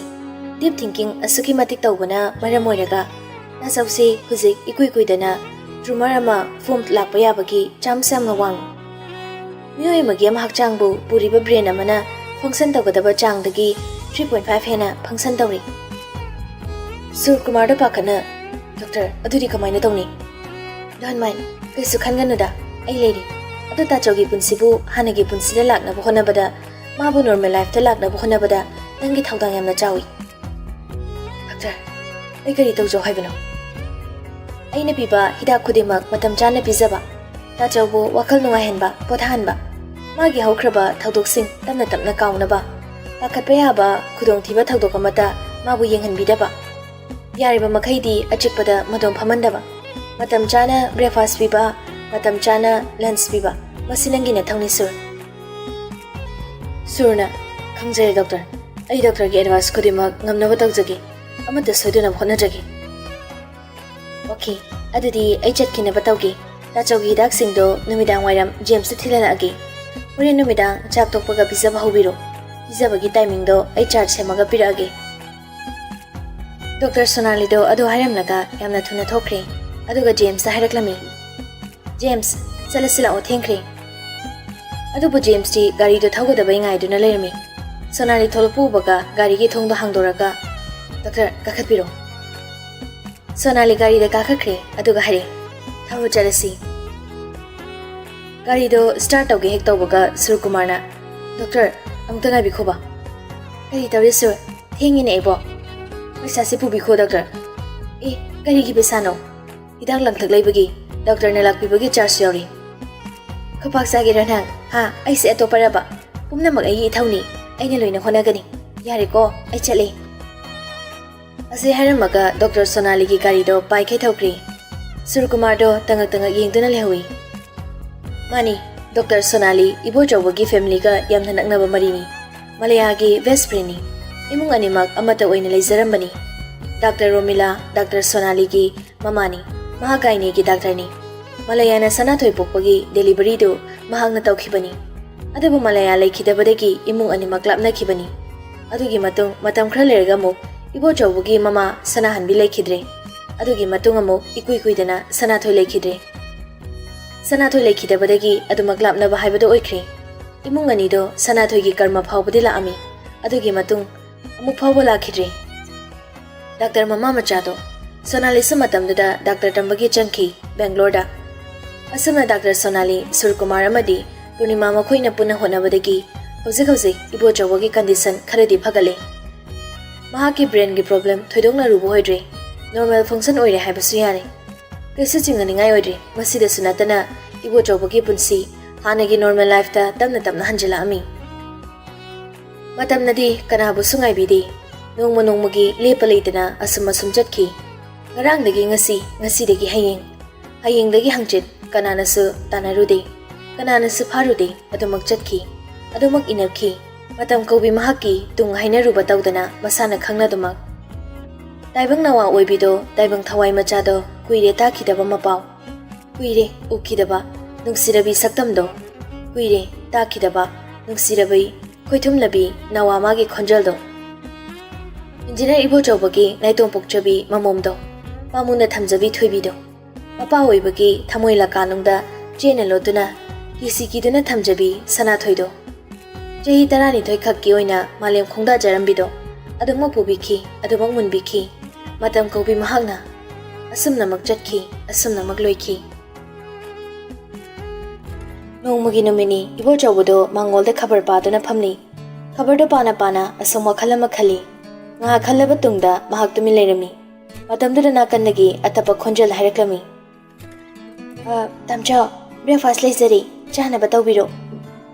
deep thinking ꯑꯁꯨꯛꯀꯤ ꯃꯇꯤꯛ ꯇꯧꯕꯅ ꯃꯔꯝ ꯑꯣꯏꯔꯒ ꯇꯥꯆꯧꯁꯤ ꯍꯧꯖꯤꯛ ꯏꯀꯨꯏ ꯀꯨꯏꯗꯅ tumor ꯑꯃ form ꯂꯥꯛꯄ ꯌꯥꯕꯒꯤ chance ꯌꯥꯝꯅ ꯋꯥꯡꯉꯤ꯫ ꯃꯤꯑꯣꯏ ꯑꯃꯒꯤ ꯑꯃ ꯍꯛꯆꯥꯡꯕꯨ ꯄꯨꯔꯤꯕ brain ꯑꯃꯅ function ꯇꯧꯒꯗꯕ ꯆꯥꯡꯗꯒꯤ three point five ꯍꯦꯟꯅ function ꯇꯧꯔꯤ꯫" ꯁꯨꯔ ꯀꯨꯃꯥꯔꯗ ꯄꯥꯈꯠꯅ, "ꯗꯣꯛꯇꯔ, ꯑꯗꯨꯗꯤ ꯀꯃꯥꯏꯅ ꯇꯧꯅꯤ?" "Don't mind, ꯀꯩꯁꯨ ꯈꯟꯒꯅꯨꯗ, ꯑꯩ ꯂꯩꯔꯤ꯫ ꯑꯗꯨ ꯇꯥꯆꯧꯒꯤ ꯄꯨꯟꯁꯤꯕꯨ ꯍꯥꯟꯅꯒꯤ ꯄꯨꯟꯁꯤꯗ ꯂꯥꯛꯅꯕ ꯍꯣꯠꯅꯕꯗ, ꯃꯥꯕꯨ normal lifeꯇ ꯂꯥꯛꯅꯕ ꯍꯣꯠꯅꯕꯗ ꯅꯪꯒꯤ ꯊꯧꯗꯥꯡ ꯌꯥꯝꯅ ꯆꯥꯎꯏ꯫" "ꯗꯣꯛꯇꯔ, ꯑꯩ ꯀꯔꯤ ꯇꯧꯖꯧ ꯍꯥꯏꯕꯅꯣ?" "ꯑꯩꯅ ꯄꯤꯕ ꯍꯤꯗꯥꯛ ꯈꯨꯗꯤꯡꯃꯛ ꯃꯇꯝ ꯆꯥꯅ ꯄꯤꯖꯕ, ꯇꯥꯆꯧꯕꯨ ꯋꯥꯈꯜ ꯅꯨꯡꯉꯥꯏꯍꯟꯕ, ꯄꯣꯊꯥꯍꯟꯕ, ꯃꯥꯒꯤ ꯍꯧꯈ꯭ꯔꯕ ꯊꯧꯗꯣꯛꯁꯤꯡ ꯇꯞꯅ ꯇꯞꯅ ꯀꯥꯎꯅꯕ, ꯄꯥꯈꯠꯄ ꯌꯥꯕ ꯈꯨꯗꯣꯡꯊꯤꯕ ꯊꯧꯗꯣꯛ ꯑꯃꯠꯇ ꯃꯥꯕꯨ ꯌꯦꯡꯍꯟꯕꯤꯗꯕ, ꯌꯥꯔꯤꯕ ꯃꯈꯩꯗꯤ ꯑꯆꯤꯛꯄꯗ ꯃꯗꯣꯝ ꯐꯝꯍꯟꯗꯕ, ꯃꯇꯝ ꯆꯥꯅ breakfast ꯄꯤꯕ, ꯃꯇꯝ ꯆꯥꯅ lunch ꯄꯤꯕ, ꯃꯁꯤ ꯅꯪꯒꯤ ꯅꯊꯧꯅꯤ, ꯁꯨꯔ꯫" ꯁꯨꯔꯅ, "ꯈꯪꯖꯔꯦ, ꯗꯣꯛꯇꯔ꯫ ꯑꯩ ꯗꯣꯛꯇꯔꯒꯤ advice ꯈꯨꯗꯤꯡꯃꯛ ꯉꯝꯅꯕ ꯇꯧꯖꯒꯦ꯫ ꯑꯃꯠꯇ ꯁꯣꯏꯗꯅꯕ ꯍꯣꯠꯅꯖꯒꯦ꯫" "Okay, ꯑꯗꯨꯗꯤ ꯑꯩ ꯆꯠꯈꯤꯅꯕ ꯇꯧꯒꯦ꯫ ꯇꯥꯆꯧꯒꯤ ꯍꯤꯗꯥꯛꯁꯤꯡꯗꯣ ꯅꯨꯃꯤꯗꯥꯡ ꯋꯥꯏꯔꯝ ꯖꯦꯝꯁꯇ ꯊꯤꯜꯍꯜꯂꯛꯑꯒꯦ꯫ ꯍꯣꯔꯦꯟ ꯅꯨꯃꯤꯗꯥꯡ ꯆꯥꯛ ꯇꯣꯛꯄꯒ ꯄꯤꯖꯕ ꯍꯧꯕꯤꯔꯣ꯫ ꯄꯤꯖꯕꯒꯤ timingꯗꯣ ꯑꯩ chart ꯁꯦꯝꯃꯒ ꯄꯤꯔꯛꯑꯒꯦ꯫" ꯗꯣꯛꯇꯔ ꯁꯣꯅꯥꯂꯤꯗꯣ ꯑꯗꯨ ꯍꯥꯏꯔꯝꯂꯒ ꯌꯥꯝꯅ ꯊꯨꯅ ꯊꯣꯛꯈ꯭ꯔꯦ꯫ ꯑꯗꯨꯒ ꯖꯦꯝꯁꯇ ꯍꯥꯏꯔꯛꯂꯝꯃꯤ, "ꯖꯦꯝꯁ, ꯆꯠꯂꯁꯤ ꯂꯥꯛꯑꯣ, ꯊꯦꯡꯈ꯭ꯔꯦ꯫" ꯑꯗꯨꯕꯨ ꯖꯦꯝꯁꯇꯤ ꯒꯥꯔꯤꯗꯨ ꯊꯧꯒꯗꯕꯩ ꯉꯥꯏꯗꯨꯅ ꯂꯩꯔꯝꯃꯤ꯫ ꯁꯣꯅꯥꯂꯤ ꯊꯣꯛꯂꯛꯄ ꯎꯕꯒ ꯒꯥꯔꯤꯒꯤ ꯊꯣꯡꯗꯣ ꯍꯥꯡꯗꯣꯔꯒ, "ꯗꯣꯛꯇꯔ, ꯀꯥꯈꯠꯄꯤꯔꯣ꯫" ꯁꯣꯅꯥꯂꯤ ꯒꯥꯔꯤꯗ ꯀꯥꯈꯠꯈ꯭ꯔꯦ, ꯑꯗꯨꯒ ꯍꯥꯏꯔꯦ, "ꯊꯧꯔꯣ, ꯆꯠꯂꯁꯤ꯫" ꯒꯥꯔꯤꯗꯣ start ꯇꯧꯒꯦ ꯍꯦꯛ ꯇꯧꯕꯒ ꯁꯨꯔꯀꯨꯃꯥꯔꯅ, ꯗꯣꯛꯇꯔ, ꯑꯃꯨꯛꯇ ꯉꯥꯏꯕꯤꯈꯣꯕ꯫ ꯀꯔꯤ ꯇꯧꯔꯦ ꯁꯤꯔ? ꯊꯦꯡꯉꯤꯅꯦ ꯑꯩꯕꯣ꯫ ꯄꯩꯁꯥꯁꯤ ꯄꯨꯕꯤꯈꯣ ꯗꯣꯛꯇꯔ꯫ ꯑꯦ, ꯀꯔꯤꯒꯤ ꯄꯩꯁꯥꯅꯣ? ꯍꯤꯗꯥꯛ ꯂꯥꯡꯊꯛ ꯂꯩꯕꯒꯤ꯫ ꯗꯣꯛꯇꯔꯅ ꯂꯥꯛꯄꯤꯕꯒꯤ ꯆꯥꯔꯖ ꯌꯥꯎꯔꯤ꯫ ꯈꯨꯄꯥꯛ ꯆꯥꯒꯦꯔꯥ ꯅꯪ? ꯍꯥ? ꯑꯩꯁꯦ ꯑꯇꯣꯞꯄꯔꯕ? ꯄꯨꯝꯅꯃꯛ ꯑꯩꯒꯤ ꯏꯊꯧꯅꯤ꯫ ꯑꯩꯅ ꯂꯣꯏꯅ ꯍꯣꯠꯅꯒꯅꯤ꯫ ꯌꯥꯔꯦꯀꯣ, ꯑꯩ ꯆꯠꯂꯦ꯫ ꯑꯁꯤ ꯍꯥꯏꯔꯝꯃꯒ ꯗꯣꯛꯇꯔ ꯁꯣꯅꯥꯂꯤꯒꯤ ꯒꯥꯔꯤꯗꯣ ꯄꯥꯏꯈꯩ ꯊꯧꯈ꯭ꯔꯦ꯫ ꯁꯨꯔꯀꯨꯃꯥꯔꯗꯣ ꯇꯉꯛ ꯇꯉꯛ ꯌꯦꯡꯗꯨꯅ ꯂꯩꯍꯧꯏ꯫ ꯃꯥꯅꯤ, ꯗꯣꯛꯇꯔ ꯁꯣꯅꯥꯂꯤ ꯏꯕꯣꯆꯧꯕꯒꯤ ꯐꯦꯃꯤꯂꯤꯒ ꯌꯥꯝꯅ ꯅꯛꯅꯕ ꯃꯔꯤꯅꯤ꯫ ꯃꯂꯌꯥꯒꯤ ꯕꯦꯁ ꯐ꯭ꯔꯦꯟꯅꯤ꯫ ꯏꯃꯨꯡ ꯑꯅꯤꯃꯛ ꯑꯃꯠꯇ ꯑꯣꯏꯅ ꯂꯩꯖꯔꯝꯕꯅꯤ꯫ ꯗꯥꯛꯇꯔ ꯔꯣꯃꯤꯂꯥ, ꯗꯥꯛꯇꯔ ꯁꯣꯅꯥꯂꯤꯒꯤ ꯃꯃꯥꯅꯤ꯫ ꯃꯍꯥꯛ ꯒꯥꯏꯅꯤꯒꯤ ꯗꯥꯛꯇꯔꯅꯤ꯫ ꯃꯂꯌꯥꯅ ꯁꯅꯥꯊꯣꯏ ꯄꯣꯛꯄꯒꯤ ꯗꯦꯂꯤꯚꯔꯤꯗꯨ ꯃꯍꯥꯛꯅ ꯇꯧꯈꯤꯕꯅꯤ꯫ ꯑꯗꯨꯕꯨ ꯃꯂꯌꯥ ꯂꯩꯈꯤꯗꯕꯗꯒꯤ ꯏꯃꯨꯡ ꯑꯅꯤꯃꯛ ꯂꯥꯞꯅꯈꯤꯕꯅꯤ꯫ ꯑꯗꯨꯒꯤ ꯃꯇꯨꯡ ꯃꯇꯝ ꯈꯔ ꯂꯩꯔꯒ ꯑꯃꯨꯛ ꯏꯕꯣꯆꯧꯕꯒꯤ ꯃꯃꯥ ꯁꯅꯥꯍꯟꯕꯤ ꯂꯩꯈꯤꯗ꯭ꯔꯦ꯫ ꯑꯗꯨꯒꯤ ꯃꯇꯨꯡ ꯑꯃꯨꯛ ꯏꯀꯨꯏ ꯀꯨꯏꯗꯅ ꯁꯅꯥꯊꯣꯏ ꯂꯩꯈꯤꯗ꯭ꯔꯦ꯫ ꯁꯅꯥꯊꯣꯏ ꯂꯩꯈꯤꯗꯕꯗꯒꯤ ꯑꯗꯨꯃꯛ ꯂꯥꯞꯅꯕ ꯍꯥꯏꯕꯗꯨ ꯑꯣꯏꯈ꯭ꯔꯦ꯫ ꯏꯃꯨꯡ ꯑꯅꯤꯗꯣ ꯁꯅꯥꯊꯣꯏꯒꯤ ꯀꯔꯃ ꯐꯥꯎꯕꯗꯤ ꯂꯥꯛꯑꯝꯃꯤ꯫ ꯑꯗꯨꯒꯤ ꯃꯇꯨꯡ ꯑꯃꯨꯛ ꯐꯥꯎꯕ ꯂꯥꯛꯈꯤꯗ꯭ꯔꯦ꯫ ꯗꯥꯛꯇꯔ ꯃꯃꯥ ꯃꯆꯥꯗꯣ ꯁꯣꯅꯥꯂꯤꯁꯨ ꯃꯇꯝꯗꯨꯗ ꯗꯥꯛꯇꯔ ꯇꯝꯕꯒꯤ ꯆꯪꯈꯤ ꯕꯦꯡꯒ꯭ꯂꯣꯔꯗ꯫ ꯑꯁꯨꯝꯅ ꯗꯥꯛꯇꯔ ꯁꯣꯅꯥꯂꯤ, ꯁꯨꯔꯀꯨꯃꯥꯔ ꯑꯃꯗꯤ ꯄꯨꯔꯅꯤꯃꯥ ꯃꯈꯣꯏꯅ ꯄꯨꯟꯅ ꯍꯣꯠꯅꯕꯗꯒꯤ ꯍꯧꯖꯤꯛ ꯍꯧꯖꯤꯛ ꯏꯕꯣꯆꯧꯕꯒꯤ ꯀꯟꯗꯤꯁꯟ ꯈꯔꯗꯤ ꯐꯒꯠꯂꯦ꯫ ꯃꯍꯥꯛꯀꯤ ꯕ꯭ꯔꯦꯟꯒꯤ ꯄ꯭ꯔꯣꯕ꯭ꯂꯦꯝ ꯊꯣꯏꯗꯣꯛꯅ ꯑꯔꯨꯕ ꯑꯣꯏꯗ꯭ꯔꯦ꯫ ꯅꯣꯔꯃꯦꯜ ꯐꯪꯁꯟ ꯑꯣꯏꯔꯦ ꯍꯥꯏꯕꯁꯨ ꯌꯥꯔꯦ꯫ ꯀꯩꯁꯨ ꯆꯤꯡꯅꯅꯤꯡꯉꯥꯏ ꯑꯣꯏꯗ꯭ꯔꯦ꯫ ꯃꯁꯤꯗꯁꯨ ꯅꯠꯇꯅ ꯏꯕꯣꯆꯧꯕꯒꯤ ꯄꯨꯟꯁꯤ ꯍꯥꯟꯅꯒꯤ ꯅꯣꯔꯃꯦꯜ ꯂꯥꯏꯐꯇ ꯇꯞꯅ ꯇꯞꯅ ꯍꯟꯖꯤꯜꯂꯛꯑꯝꯃꯤ꯫ ꯃꯇꯝꯅꯗꯤ ꯀꯅꯥꯕꯨꯁꯨ ꯉꯥꯏꯕꯤꯗꯦ꯫ ꯅꯣꯡꯃ ꯅꯣꯡꯃꯒꯤ ꯂꯦꯞꯄ ꯂꯩꯇꯅ ꯑꯁꯨꯝ ꯑꯁꯨꯝ ꯆꯠꯈꯤ꯫ ꯉꯔꯥꯡꯗꯒꯤ ꯉꯁꯤ, ꯉꯁꯤꯗꯒꯤ ꯍꯌꯦꯡ, ꯍꯌꯦꯡꯗꯒꯤ ꯍꯪꯆꯤꯠ, ꯀꯅꯥꯅꯁꯨ ꯇꯥꯟꯅꯔꯨꯗꯦ, ꯀꯅꯥꯅꯁꯨ ꯐꯥꯔꯨꯗꯦ꯫ ꯑꯗꯨꯃꯛ ꯆꯠꯈꯤ, ꯑꯗꯨꯃꯛ ꯏꯟꯅꯈꯤ꯫ ꯃꯇꯝ ꯀꯧꯕꯤ ꯃꯍꯥꯛꯀꯤ ꯇꯨꯡ ꯍꯥꯏꯅꯔꯨꯕ ꯇꯧꯗꯅ ꯃꯁꯥꯅ ꯈꯪꯅꯗꯨꯃꯛ꯫ ꯇꯥꯏꯕꯪ ꯅꯋꯥ ꯑꯣꯏꯕꯤꯗꯣ, ꯇꯥꯏꯕꯪ ꯊꯋꯥꯏ ꯃꯆꯥꯗꯣ, ꯀꯨꯏꯔꯦ ꯇꯥꯈꯤꯗꯕ ꯃꯄꯥꯎ꯫ ꯀꯨꯏꯔꯦ ꯎꯈꯤꯗꯕ ꯅꯨꯡꯁꯤꯔꯕꯤ ꯁꯛꯇꯝꯗꯣ꯫ ꯀꯨꯏꯔꯦ ꯇꯥꯈꯤꯗꯕ ꯅꯨꯡꯁꯤꯔꯕꯤ ꯈꯣꯏꯊꯨꯝꯂꯕꯤ ꯅꯋꯥ ꯃꯥꯒꯤ ꯈꯣꯟꯖꯦꯜꯗꯣ꯫ ꯏꯟꯖꯤꯅꯤꯌꯔ ꯏꯕꯣꯆꯧꯕꯒꯤ ꯅꯥꯏꯇꯣꯝ ꯄꯣꯛꯆꯕꯤ ꯃꯃꯣꯝꯗꯣ꯫ ꯄꯥꯃꯨꯅ ꯊꯝꯖꯕꯤ ꯊꯣꯏꯕꯤꯗꯣ꯫ ꯃꯄꯥ ꯑꯣꯏꯕꯒꯤ ꯊꯃꯣꯏ ꯂꯀꯥꯅꯨꯡꯗ ꯆꯦꯅ ꯂꯣꯠꯇꯨꯅ ꯀꯤꯁꯤ ꯀꯤꯗꯨꯅ ꯊꯝꯖꯕꯤ ꯁꯅꯥꯊꯣꯏꯗꯣ꯫ ꯆꯍꯤ ꯇꯔꯥꯅꯤꯊꯣꯏ ꯈꯛꯀꯤ ꯑꯣꯏꯅ ꯃꯥꯂꯦꯝ ꯈꯣꯡꯗꯥꯖꯔꯝꯕꯤꯗꯣ ꯑꯗꯨꯃꯛ ꯄꯨꯕꯤꯈꯤ, ꯑꯗꯨꯃꯛ ꯃꯨꯟꯕꯤꯈꯤ꯫ ꯃꯇꯝ ꯀꯧꯕꯤ ꯃꯍꯥꯛꯅ ꯑꯁꯨꯝꯅꯃꯛ ꯆꯠꯈꯤ, ꯑꯁꯨꯝꯅꯃꯛ ꯂꯣꯏꯈꯤ꯫ ꯅꯣꯡꯃꯒꯤ ꯅꯨꯃꯤꯠꯅꯤ, ꯏꯕꯣꯆꯧꯕꯗꯣ ꯃꯥꯡꯒꯣꯜꯗ ꯈꯕꯔ ꯄꯥꯗꯨꯅ ꯐꯝꯂꯤ꯫ ꯈꯕꯔꯗꯣ ꯄꯥꯅ ꯄꯥꯅ ꯑꯁꯨꯝ ꯋꯥꯈꯜ ꯑꯃ ꯈꯜꯂꯤ꯫ ꯉꯥꯏꯍꯥꯛ ꯈꯜꯂꯕ ꯇꯨꯡꯗ ꯃꯍꯥꯛ ꯇꯨꯃꯤꯟ ꯂꯩꯔꯝꯃꯤ꯫ ꯃꯇꯝꯗꯨꯗ ꯅꯥꯀꯟꯗꯒꯤ ꯑꯇꯞꯄ ꯈꯣꯟꯖꯦꯜ ꯍꯥꯏꯔꯛꯂꯝꯃꯤ꯫ "ꯑ, ꯇꯥꯝꯆꯧ, breakfast ꯂꯩꯖꯔꯤ, ꯆꯥꯅꯕ ꯇꯧꯕꯤꯔꯣ꯫"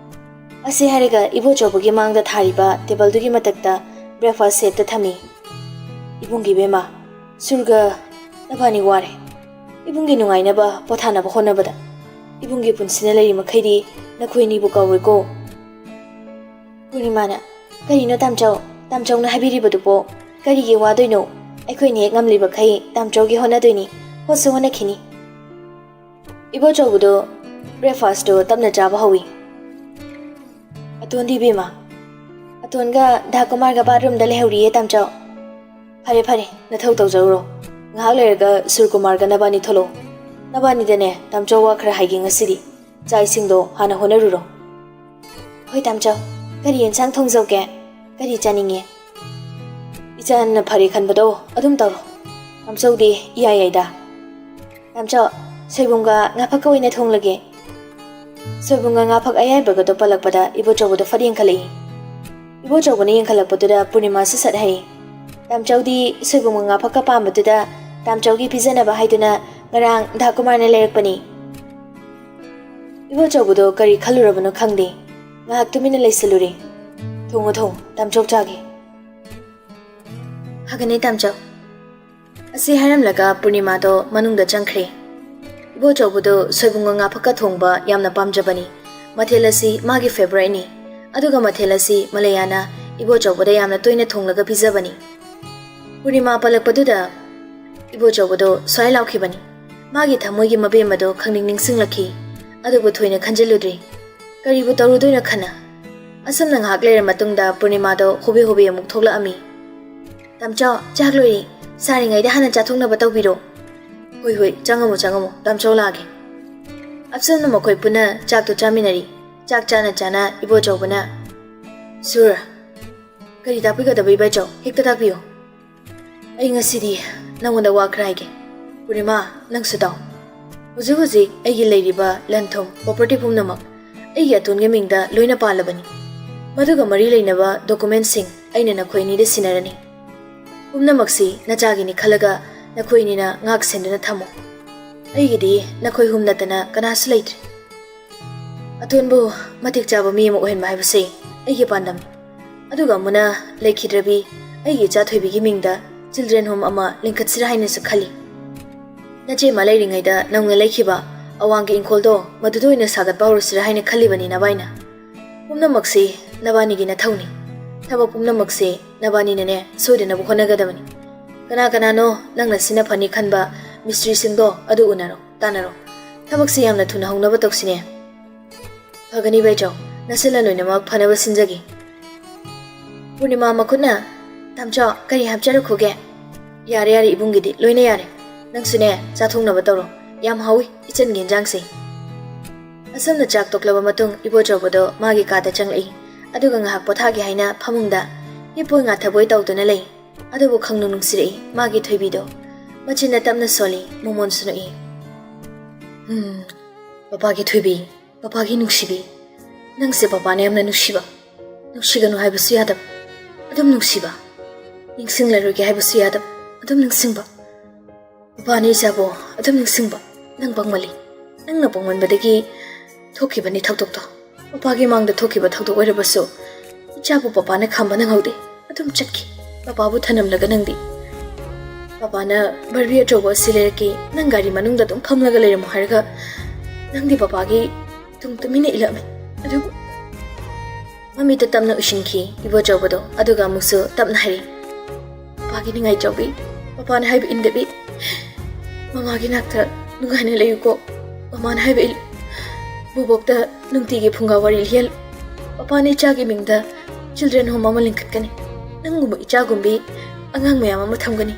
ꯑꯁꯤ ꯍꯥꯏꯔꯒ ꯏꯕꯣꯆꯧꯕꯒꯤ ꯃꯥꯡꯗ ꯊꯥꯔꯤꯕ ꯇꯦꯕꯜꯗꯨꯒꯤ ꯃꯊꯛꯇ breakfast setꯇ ꯊꯝꯃꯤ꯫ "ꯏꯕꯨꯡꯒꯤ ꯏꯕꯦꯝꯃ, ꯁꯨꯔꯒ ꯅꯕꯥꯅꯤ ꯋꯥꯔꯦ꯫ ꯏꯕꯨꯡꯒꯤ ꯅꯨꯡꯉꯥꯏꯅꯕ ꯄꯣꯊꯥꯅꯕ ꯍꯣꯠꯅꯕꯗ ꯏꯕꯨꯡꯒꯤ ꯄꯨꯟꯁꯤꯅ ꯂꯩꯔꯤ ꯃꯈꯩꯗꯤ ꯅꯈꯣꯏꯅꯤꯕꯨ ꯀꯧꯔꯣꯏꯀꯣ꯫" ꯄꯨꯔꯅꯤꯃꯥꯅ, "ꯀꯔꯤꯅꯣ ꯇꯥꯝꯆꯧ? ꯇꯥꯝꯆꯧꯅ ꯍꯥꯏꯕꯤꯔꯤꯕꯗꯨꯕꯣ? ꯀꯔꯤꯒꯤ ꯋꯥꯗꯣꯏꯅꯣ? ꯑꯩꯈꯣꯏꯅ ꯍꯦꯛ ꯉꯝꯂꯤꯕꯈꯩ ꯇꯥꯝꯆꯧꯒꯤ ꯍꯣꯠꯅꯗꯣꯏꯅꯤ, ꯍꯣꯠꯁꯨ ꯍꯣꯠꯅꯈꯤꯅꯤ꯫" ꯏꯕꯣꯆꯧꯕꯗꯣ breakfastꯇꯣ ꯇꯞꯅ ꯆꯥꯕ ꯍꯧꯏ꯫ "ꯑꯇꯣꯟꯗꯤ ꯏꯕꯦꯝꯃ, ꯑꯇꯣꯟꯒ ꯗꯥ ꯀꯨꯃꯥꯔꯒ bathroomꯗ ꯂꯩꯍꯧꯔꯤꯌꯦ ꯇꯥꯝꯆꯧ꯫" "ꯐꯔꯦ ꯐꯔꯦ, ꯅꯊꯧ ꯇꯧꯖꯧꯔꯣ꯫ ꯉꯥꯏꯍꯥꯛ ꯂꯩꯔꯒ ꯁꯨꯔꯀꯨꯃꯥꯔꯒ ꯅꯕꯥꯅꯤ ꯊꯣꯛꯂꯛꯑꯣ꯫ ꯅꯕꯥꯅꯤꯗꯅꯦ ꯇꯥꯝꯆꯧ ꯋꯥ ꯈꯔ ꯍꯥꯏꯒꯦ ꯉꯁꯤꯗꯤ꯫ ꯆꯥꯛ ꯏꯁꯤꯡꯗꯣ ꯍꯥꯟꯅ ꯍꯣꯠꯅꯔꯨꯔꯣ꯫" "ꯍꯣꯏ ꯇꯥꯝꯆꯧ, ꯀꯔꯤ ꯌꯦꯟꯁꯥꯡ ꯊꯣꯡꯖꯧꯒꯦ? ꯀꯔꯤ ꯆꯥꯅꯤꯡꯉꯤ?" "ꯏꯆꯥꯟꯅ ꯐꯔꯦ ꯈꯟꯕꯗꯣ ꯑꯗꯨꯝ ꯇꯧꯔꯣ꯫ ꯇꯥꯝꯆꯧꯗꯤ ꯏꯌꯥ ꯌꯥꯏꯗ꯫" "ꯇꯥꯝꯆꯧ, ꯁꯣꯏꯕꯨꯝꯒ ꯉꯥꯐꯛꯀ ꯑꯣꯏꯅ ꯊꯣꯡꯂꯒꯦ꯫" ꯁꯣꯏꯕꯨꯝꯒ ꯉꯥꯐꯛ ꯑꯌꯥꯏꯕꯒꯗꯣ ꯄꯜꯂꯛꯄꯗ ꯏꯕꯣꯆꯧꯕꯗꯣ ꯐꯠ ꯌꯦꯡꯈꯠꯂꯛꯏ꯫ ꯏꯕꯣꯆꯧꯕꯅ ꯌꯦꯡꯈꯠꯂꯛꯄꯗꯨꯗ ꯄꯨꯔꯅꯤꯃꯥꯁꯨ ꯁꯠ ꯍꯥꯏ꯫ "ꯇꯥꯝꯆꯧꯗꯤ ꯁꯣꯏꯕꯨꯝꯒ ꯉꯥꯐꯛꯀ ꯄꯥꯝꯕꯗꯨꯗ ꯇꯥꯝꯆꯧꯒꯤ ꯄꯤꯖꯅꯕ ꯍꯥꯏꯗꯨꯅ ꯉꯔꯥꯡ ꯗꯥ ꯀꯨꯃꯥꯔꯅ ꯂꯩꯔꯛꯄꯅꯤ꯫" ꯏꯕꯣꯆꯧꯕꯗꯣ ꯀꯔꯤ ꯈꯜꯂꯨꯔꯕꯅꯣ ꯈꯪꯗꯦ꯫ ꯉꯥꯏꯍꯥꯛ ꯇꯨꯃꯤꯟꯅ ꯂꯩꯁꯤꯜꯂꯨꯔꯦ꯫ "ꯊꯣꯡꯉꯣ, ꯊꯣꯡꯉꯣ, ꯇꯥꯝꯆꯧ ꯆꯥꯒꯦ꯫" "ꯐꯒꯅꯤ ꯇꯥꯝꯆꯧ꯫" ꯑꯁꯤ ꯍꯥꯏꯔꯝꯂꯒ ꯄꯨꯔꯅꯤꯃꯥꯗꯣ ꯃꯅꯨꯡꯗ ꯆꯪꯈ꯭ꯔꯦ꯫ ꯏꯕꯣꯆꯧꯕꯗꯣ ꯁꯣꯏꯕꯨꯝꯒ ꯉꯥꯐꯛꯀ ꯊꯣꯡꯕ ꯌꯥꯝꯅ ꯄꯥꯝꯖꯕꯅꯤ꯫ ꯃꯊꯦꯜ ꯑꯁꯤ ꯃꯥꯒꯤ favouriteꯅꯤ꯫ ꯑꯗꯨꯒ ꯃꯊꯦꯜ ꯑꯁꯤ ꯃꯂꯌꯥꯅ ꯏꯕꯣꯆꯧꯕꯗ ꯌꯥꯝꯅ ꯇꯣꯏꯅ ꯊꯣꯡꯂꯒ ꯄꯤꯖꯕꯅꯤ꯫ ꯄꯨꯔꯅꯤꯃꯥ ꯄꯜꯂꯛꯄꯗꯨꯗ ꯏꯕꯣꯆꯧꯕꯗꯣ ꯁ꯭ꯋꯥꯏ ꯂꯥꯎꯈꯤꯕꯅꯤ꯫ ꯃꯥꯒꯤ ꯊꯃꯣꯏꯒꯤ ꯃꯕꯦꯝꯃꯗꯣ ꯈꯪꯅꯤꯡ ꯅꯤꯡꯁꯤꯡꯂꯛꯈꯤ꯫ ꯑꯗꯨꯕꯨ ꯊꯣꯏꯅ ꯈꯟꯖꯤꯜꯂꯨꯗ꯭ꯔꯤ꯫ ꯀꯔꯤꯕꯨ ꯇꯧꯔꯨꯗꯣꯏꯅꯣ ꯈꯟꯅ꯫ ꯑꯁꯨꯝꯅ ꯉꯥꯏꯍꯥꯛ ꯂꯩꯔ ꯃꯇꯨꯡꯗ ꯄꯨꯔꯅꯤꯃꯥꯗꯣ ꯍꯣꯕꯦ ꯍꯣꯕꯦ ꯑꯃꯨꯛ ꯊꯣꯛꯂꯛꯑꯝꯃꯤ꯫ "ꯇꯥꯝꯆꯧ, ꯆꯥꯛ ꯂꯣꯏꯔꯦ꯫ ꯁꯥꯔꯤꯉꯩꯗ ꯍꯥꯟꯅ ꯆꯥꯊꯣꯛꯅꯕ ꯇꯧꯕꯤꯔꯣ꯫" "ꯍꯣꯏ, ꯍꯣꯏ, ꯆꯪꯉꯝꯃꯣ, ꯆꯪꯉꯝꯃꯣ, ꯇꯥꯝꯆꯧ ꯂꯥꯛꯑꯒꯦ꯫" ꯑꯁꯨꯝꯅ ꯃꯈꯣꯏ ꯄꯨꯟꯅ ꯆꯥꯛꯇꯣ ꯆꯥꯃꯤꯟꯅꯔꯤ꯫ ꯆꯥꯛ ꯆꯥꯅ ꯆꯥꯅ ꯏꯕꯣꯆꯧꯕꯅ, "ꯁꯨꯔ, ꯀꯔꯤ ꯇꯥꯛꯄꯤꯒꯗꯕ ꯏꯕꯥꯏꯆꯧ? ꯍꯦꯛꯇ ꯇꯥꯛꯄꯤꯌꯨ꯫" "ꯑꯩ ꯉꯁꯤꯗꯤ ꯅꯪꯉꯣꯟꯗ ꯋꯥ ꯈꯔ ꯍꯥꯏꯒꯦ꯫ ꯄꯨꯔꯅꯤꯃꯥ, ꯅꯪꯁꯨ ꯇꯥꯎ꯫" ꯍꯧꯖꯤꯛ ꯍꯧꯖꯤꯛ ꯑꯩꯒꯤ ꯂꯩꯔꯤꯕ ꯂꯟ ꯊꯨꯝ, property ꯄꯨꯝꯅꯃꯛ ꯑꯩꯒꯤ ꯑꯇꯣꯟꯒꯤ ꯃꯤꯡꯗ ꯂꯣꯏꯅ ꯄꯥꯜꯂꯕꯅꯤ꯫ ꯃꯗꯨꯒ ꯃꯔꯤ ꯂꯩꯅꯕ document ꯁꯤꯡ ꯑꯩꯅ ꯅꯈꯣꯏ ꯑꯅꯤꯗ ꯁꯤꯟꯅꯔꯅꯤ꯫ ꯄꯨꯝꯅꯃꯛꯁꯤ ꯅꯆꯥꯒꯤꯅꯤ ꯈꯜꯂꯒ ꯅꯈꯣꯏ ꯑꯅꯤꯅ ꯉꯥꯛ ꯁꯦꯟꯗꯨꯅ ꯊꯝꯃꯨ꯫ ꯑꯩꯒꯤꯗꯤ ꯅꯈꯣꯏ ꯑꯍꯨꯝ ꯅꯠꯇꯅ ꯀꯅꯥꯁꯨ ꯂꯩꯇ꯭ꯔꯦ꯫ ꯑꯇꯣꯟꯕꯨ ꯃꯇꯤꯛ ꯆꯥꯕ ꯃꯤ ꯑꯃ ꯑꯣꯏꯍꯟꯕ ꯍꯥꯏꯕꯁꯤ ꯑꯩꯒꯤ ꯄꯥꯟꯗꯝꯅꯤ꯫ ꯑꯗꯨꯒ ꯑꯃꯨꯅ ꯂꯩꯈꯤꯗ꯭ꯔꯕꯤ ꯑꯩꯒꯤ ꯏꯆꯥ ꯊꯣꯏꯕꯤꯒꯤ ꯃꯤꯡꯗ children home ꯑꯃ ꯂꯤꯡꯈꯠꯁꯤꯔꯥ ꯍꯥꯏꯅꯁꯨ ꯈꯜꯂꯤ꯫ ꯅꯆꯦ ꯑꯃ ꯂꯩꯔꯤꯉꯩꯗ ꯅꯧꯅ ꯂꯩꯈꯤꯕ ꯑꯋꯥꯡꯒꯤ ꯏꯪꯈꯣꯜꯗꯣ ꯃꯗꯨꯗ ꯑꯣꯏꯅ ꯁꯥꯒꯠꯄ ꯍꯧꯔꯁꯤꯔꯥ ꯍꯥꯏꯅ ꯈꯜꯂꯤꯕꯅꯤ ꯅꯚꯥꯏꯅ꯫ ꯄꯨꯝꯅꯃꯛꯁꯤ ꯅꯕꯥꯅꯤꯒꯤ ꯅꯊꯧꯅꯤ꯫ ꯊꯕꯛ ꯄꯨꯝꯅꯃꯛꯁꯤ ꯅꯕꯥꯅꯤꯅꯅꯦ ꯁꯣꯏꯗꯅꯕ ꯍꯣꯠꯅꯒꯗꯕꯅꯤ꯫ ꯀꯅꯥ ꯀꯅꯥꯅꯣ ꯅꯪꯅ ꯁꯤꯅ ꯐꯅꯤ ꯈꯟꯕ ꯃꯤꯁꯇ꯭ꯔꯤꯁꯤꯡꯗꯣ ꯑꯗꯨ ꯎꯅꯔꯣ, ꯇꯥꯟꯅꯔꯣ꯫ ꯊꯕꯛꯁꯤ ꯌꯥꯝꯅ ꯊꯨꯅ ꯍꯧꯅꯕ ꯇꯧꯁꯤꯅꯦ꯫ ꯐꯒꯅꯤ ꯕꯩꯆꯧ, ꯅꯁꯤꯜꯂ ꯂꯣꯏꯅꯃꯛ ꯐꯅꯕ ꯁꯤꯟꯖꯒꯦ꯫ ꯄꯨꯔꯅꯤꯃꯥ ꯃꯈꯨꯠꯅ, "ꯇꯥꯝꯆꯥ, ꯀꯔꯤ ꯍꯥꯞꯆꯔꯛꯈꯨꯒꯦ?" "ꯌꯥꯔꯦ, ꯌꯥꯔꯦ, ꯏꯕꯨꯡꯒꯤꯗꯤ ꯂꯣꯏꯅ ꯌꯥꯔꯦ꯫ ꯅꯪꯁꯨꯅꯦ, ꯆꯥꯊꯣꯛꯅꯕ ꯇꯧꯔꯣ꯫ ꯌꯥꯝ ꯍꯥꯎꯏ ꯏꯆꯟꯒꯤ ꯏꯟꯖꯥꯡꯁꯦ꯫" ꯑꯁꯨꯝꯅ ꯆꯥꯛ ꯇꯣꯛꯂꯕ ꯃꯇꯨꯡ, ꯏꯕꯣꯆꯧꯕꯗꯣ ꯃꯥꯒꯤ ꯀꯥꯗ ꯆꯪꯂꯛꯏ꯫ ꯑꯗꯨꯒ ꯉꯥꯏꯍꯥꯛ ꯄꯣꯊꯥꯒꯦ ꯍꯥꯏꯅ ꯐꯃꯨꯡꯗ ꯍꯤꯞꯄꯣꯏ ꯉꯥꯊꯕꯣꯏ ꯇꯧꯗꯨꯅ ꯂꯩ꯫ ꯑꯗꯨꯕꯨ ꯈꯪꯅꯨꯡ ꯅꯨꯡꯁꯤꯔꯛꯏ ꯃꯥꯒꯤ ꯊꯣꯏꯕꯤꯗꯣ꯫ ꯃꯆꯤꯟꯅ ꯇꯞꯅ ꯁꯣꯜꯂꯤ, ꯃꯃꯣꯟꯁꯨ ꯅꯣꯛꯏ꯫ "ꯎꯝ, ꯄꯄꯥꯒꯤ ꯊꯣꯏꯕꯤ, ꯄꯄꯥꯒꯤ ꯅꯨꯡꯁꯤꯕꯤ, ꯅꯪꯁꯦ ꯄꯄꯥꯅ ꯌꯥꯝꯅ ꯅꯨꯡꯁꯤꯕ꯫ ꯅꯨꯡꯁꯤꯒꯅꯨ ꯍꯥꯏꯕꯁꯨ ꯌꯥꯗꯕ, ꯑꯗꯨꯝ ꯅꯨꯡꯁꯤꯕ꯫ ꯅꯤꯡꯁꯤꯡꯂꯔꯣꯏꯒꯦ ꯍꯥꯏꯕꯁꯨ ꯌꯥꯗꯕ, ꯑꯗꯨꯝ ꯅꯤꯡꯁꯤꯡꯕ꯫ ꯄꯄꯥꯅ ꯏꯆꯥꯕꯨ ꯑꯗꯨꯝ ꯅꯤꯡꯁꯤꯡꯕ꯫ ꯅꯪ ꯄꯪꯃꯜꯂꯤ꯫ ꯅꯪꯅ ꯄꯪꯃꯟꯕꯗꯒꯤ ꯊꯣꯛꯈꯤꯕꯅꯤ ꯊꯧꯗꯣꯛꯇꯣ꯫ ꯄꯄꯥꯒꯤ ꯃꯥꯡꯗ ꯊꯣꯛꯈꯤꯕ ꯊꯧꯗꯣꯛ ꯑꯣꯏꯔꯕꯁꯨ ꯏꯆꯥꯕꯨ ꯄꯄꯥꯅ ꯈꯥꯝꯕ ꯅꯪꯍꯧꯗꯦ꯫ ꯑꯗꯨꯝ ꯆꯠꯈꯤ꯫ ꯄꯄꯥꯕꯨ ꯊꯅꯝꯂꯒ ꯅꯪꯗꯤ꯫ ꯄꯄꯥꯅ ꯕꯥꯔꯕꯤ ꯑꯆꯧꯕ ꯑꯁꯤ ꯂꯩꯔꯛꯀꯦ, ꯅꯪ ꯒꯥꯔꯤ ꯃꯅꯨꯡꯗ ꯑꯗꯨꯝ ꯐꯝꯂꯒ ꯂꯩꯔꯝꯃꯣ ꯍꯥꯏꯔꯒ ꯅꯪꯗꯤ ꯄꯄꯥꯒꯤ ꯇꯨꯡ ꯇꯨꯃꯤꯟꯅ ꯏꯜꯂꯛꯑꯝꯃꯤ꯫ ꯑꯗꯨꯕꯨ ꯃꯃꯤꯠꯇ ꯇꯞꯅ ꯎꯏꯁꯤꯟꯈꯤ ꯏꯕꯣꯆꯧꯕꯗꯣ, ꯑꯗꯨꯒ ꯑꯃꯨꯛꯁꯨ ꯇꯞꯅ ꯍꯥꯏꯔꯤ, "ꯄꯄꯥꯒꯤ ꯅꯤꯡꯉꯥꯏ ꯆꯥꯎꯕꯤ, ꯄꯄꯥꯅ ꯍꯥꯏꯕ ꯏꯟꯗꯕꯤ, ꯃꯃꯥꯒꯤ ꯅꯥꯛꯇ ꯅꯨꯡꯉꯥꯏꯅ ꯂꯩꯌꯨꯀꯣ꯫ ꯃꯃꯥꯅ ꯍꯥꯏꯕ ꯏꯜꯂꯨ꯫ ꯕꯣꯕꯣꯛꯇ ꯅꯨꯡꯇꯤꯒꯤ ꯐꯨꯡꯒꯥ ꯋꯥꯔꯤ ꯂꯤꯍꯜꯂꯨ꯫ ꯄꯄꯥꯅ ꯏꯆꯥꯒꯤ ꯃꯤꯡꯗ children home ꯑꯃ ꯂꯤꯡꯈꯠꯀꯅꯤ꯫ ꯅꯪꯒꯨꯝꯕ ꯏꯆꯥꯒꯨꯝꯕꯤ ꯑꯉꯥꯡ ꯃꯌꯥꯝ ꯑꯃ ꯊꯝꯒꯅꯤ꯫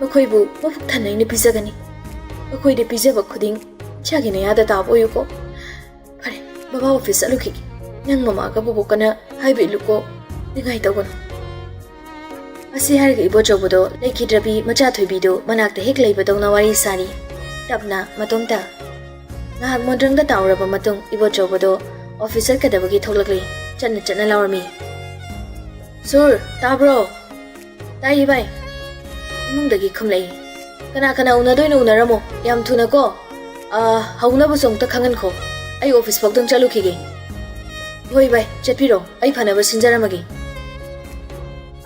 ꯃꯈꯣꯏꯕꯨ ꯃꯕꯨꯛ ꯊꯟꯅ ꯑꯩꯅ ꯄꯤꯖꯒꯅꯤ꯫ ꯃꯈꯣꯏꯗ ꯄꯤꯖꯕ ꯈꯨꯗꯤꯡ ꯏꯆꯥꯒꯤ ꯅꯌꯥꯗ ꯇꯥꯕ ꯑꯣꯏꯌꯨꯀꯣ꯫ ꯐꯔꯦ, ꯕꯕꯥ ꯑꯣꯐꯤꯁ ꯆꯠꯂꯨꯈꯤꯒꯦ꯫ ꯅꯪ ꯃꯃꯥꯒ ꯕꯣꯕꯣꯛꯀꯅ ꯍꯥꯏꯕ ꯏꯜꯂꯨꯀꯣ꯫ ꯅꯤꯡꯉꯥꯏ ꯇꯧꯒꯅꯨ꯫" ꯑꯁꯤ ꯍꯥꯏꯔꯒ ꯏꯕꯣꯆꯧꯕꯗꯣ ꯂꯩꯈꯤꯗ꯭ꯔꯕꯤ ꯃꯆꯥ ꯊꯣꯏꯕꯤꯗꯣ ꯃꯅꯥꯛꯇ ꯍꯦꯛ ꯂꯩꯕꯗꯧꯅ ꯋꯥꯔꯤ ꯁꯥꯔꯤ꯫ ꯇꯞꯅ ꯃꯇꯣꯝꯇ꯫ ꯉꯥꯏꯍꯥꯛ ꯃꯣꯟꯗ꯭ꯔꯪꯗ ꯇꯥꯎꯔꯕ ꯃꯇꯨꯡ ꯏꯕꯣꯆꯧꯕꯗꯣ ꯑꯣꯐꯤꯁ ꯆꯠꯀꯗꯕꯒꯤ ꯊꯣꯛꯂꯛꯂꯤ꯫ ꯆꯠꯅ ꯆꯠꯅ ꯂꯥꯎꯔꯝꯃꯤ, "ꯁꯨꯔ, ꯇꯥꯕ꯭ꯔꯣ?" "ꯇꯥꯏꯌꯦ ꯚꯥꯏ," ꯏꯃꯨꯡꯗꯒꯤ ꯈꯨꯝꯂꯛꯏ꯫ "ꯀꯅꯥ ꯀꯅꯥ ꯎꯅꯗꯣꯏꯅꯣ ꯎꯅꯔꯝꯃꯣ, ꯌꯥꯝ ꯊꯨꯅꯀꯣ꯫ ꯑꯥ, ꯍꯧꯅꯕꯁꯨ ꯑꯃꯨꯛꯇ ꯈꯪꯍꯟꯈꯣ, ꯑꯩ ꯑꯣꯐꯤꯁ ꯐꯥꯎꯗꯪ ꯆꯠꯂꯨꯈꯤꯒꯦ꯫" "ꯍꯣꯏ ꯚꯥꯏ, ꯆꯠꯄꯤꯔꯣ, ꯑꯩ ꯐꯅꯕ ꯁꯤꯟꯖꯔꯝꯃꯒꯦ꯫"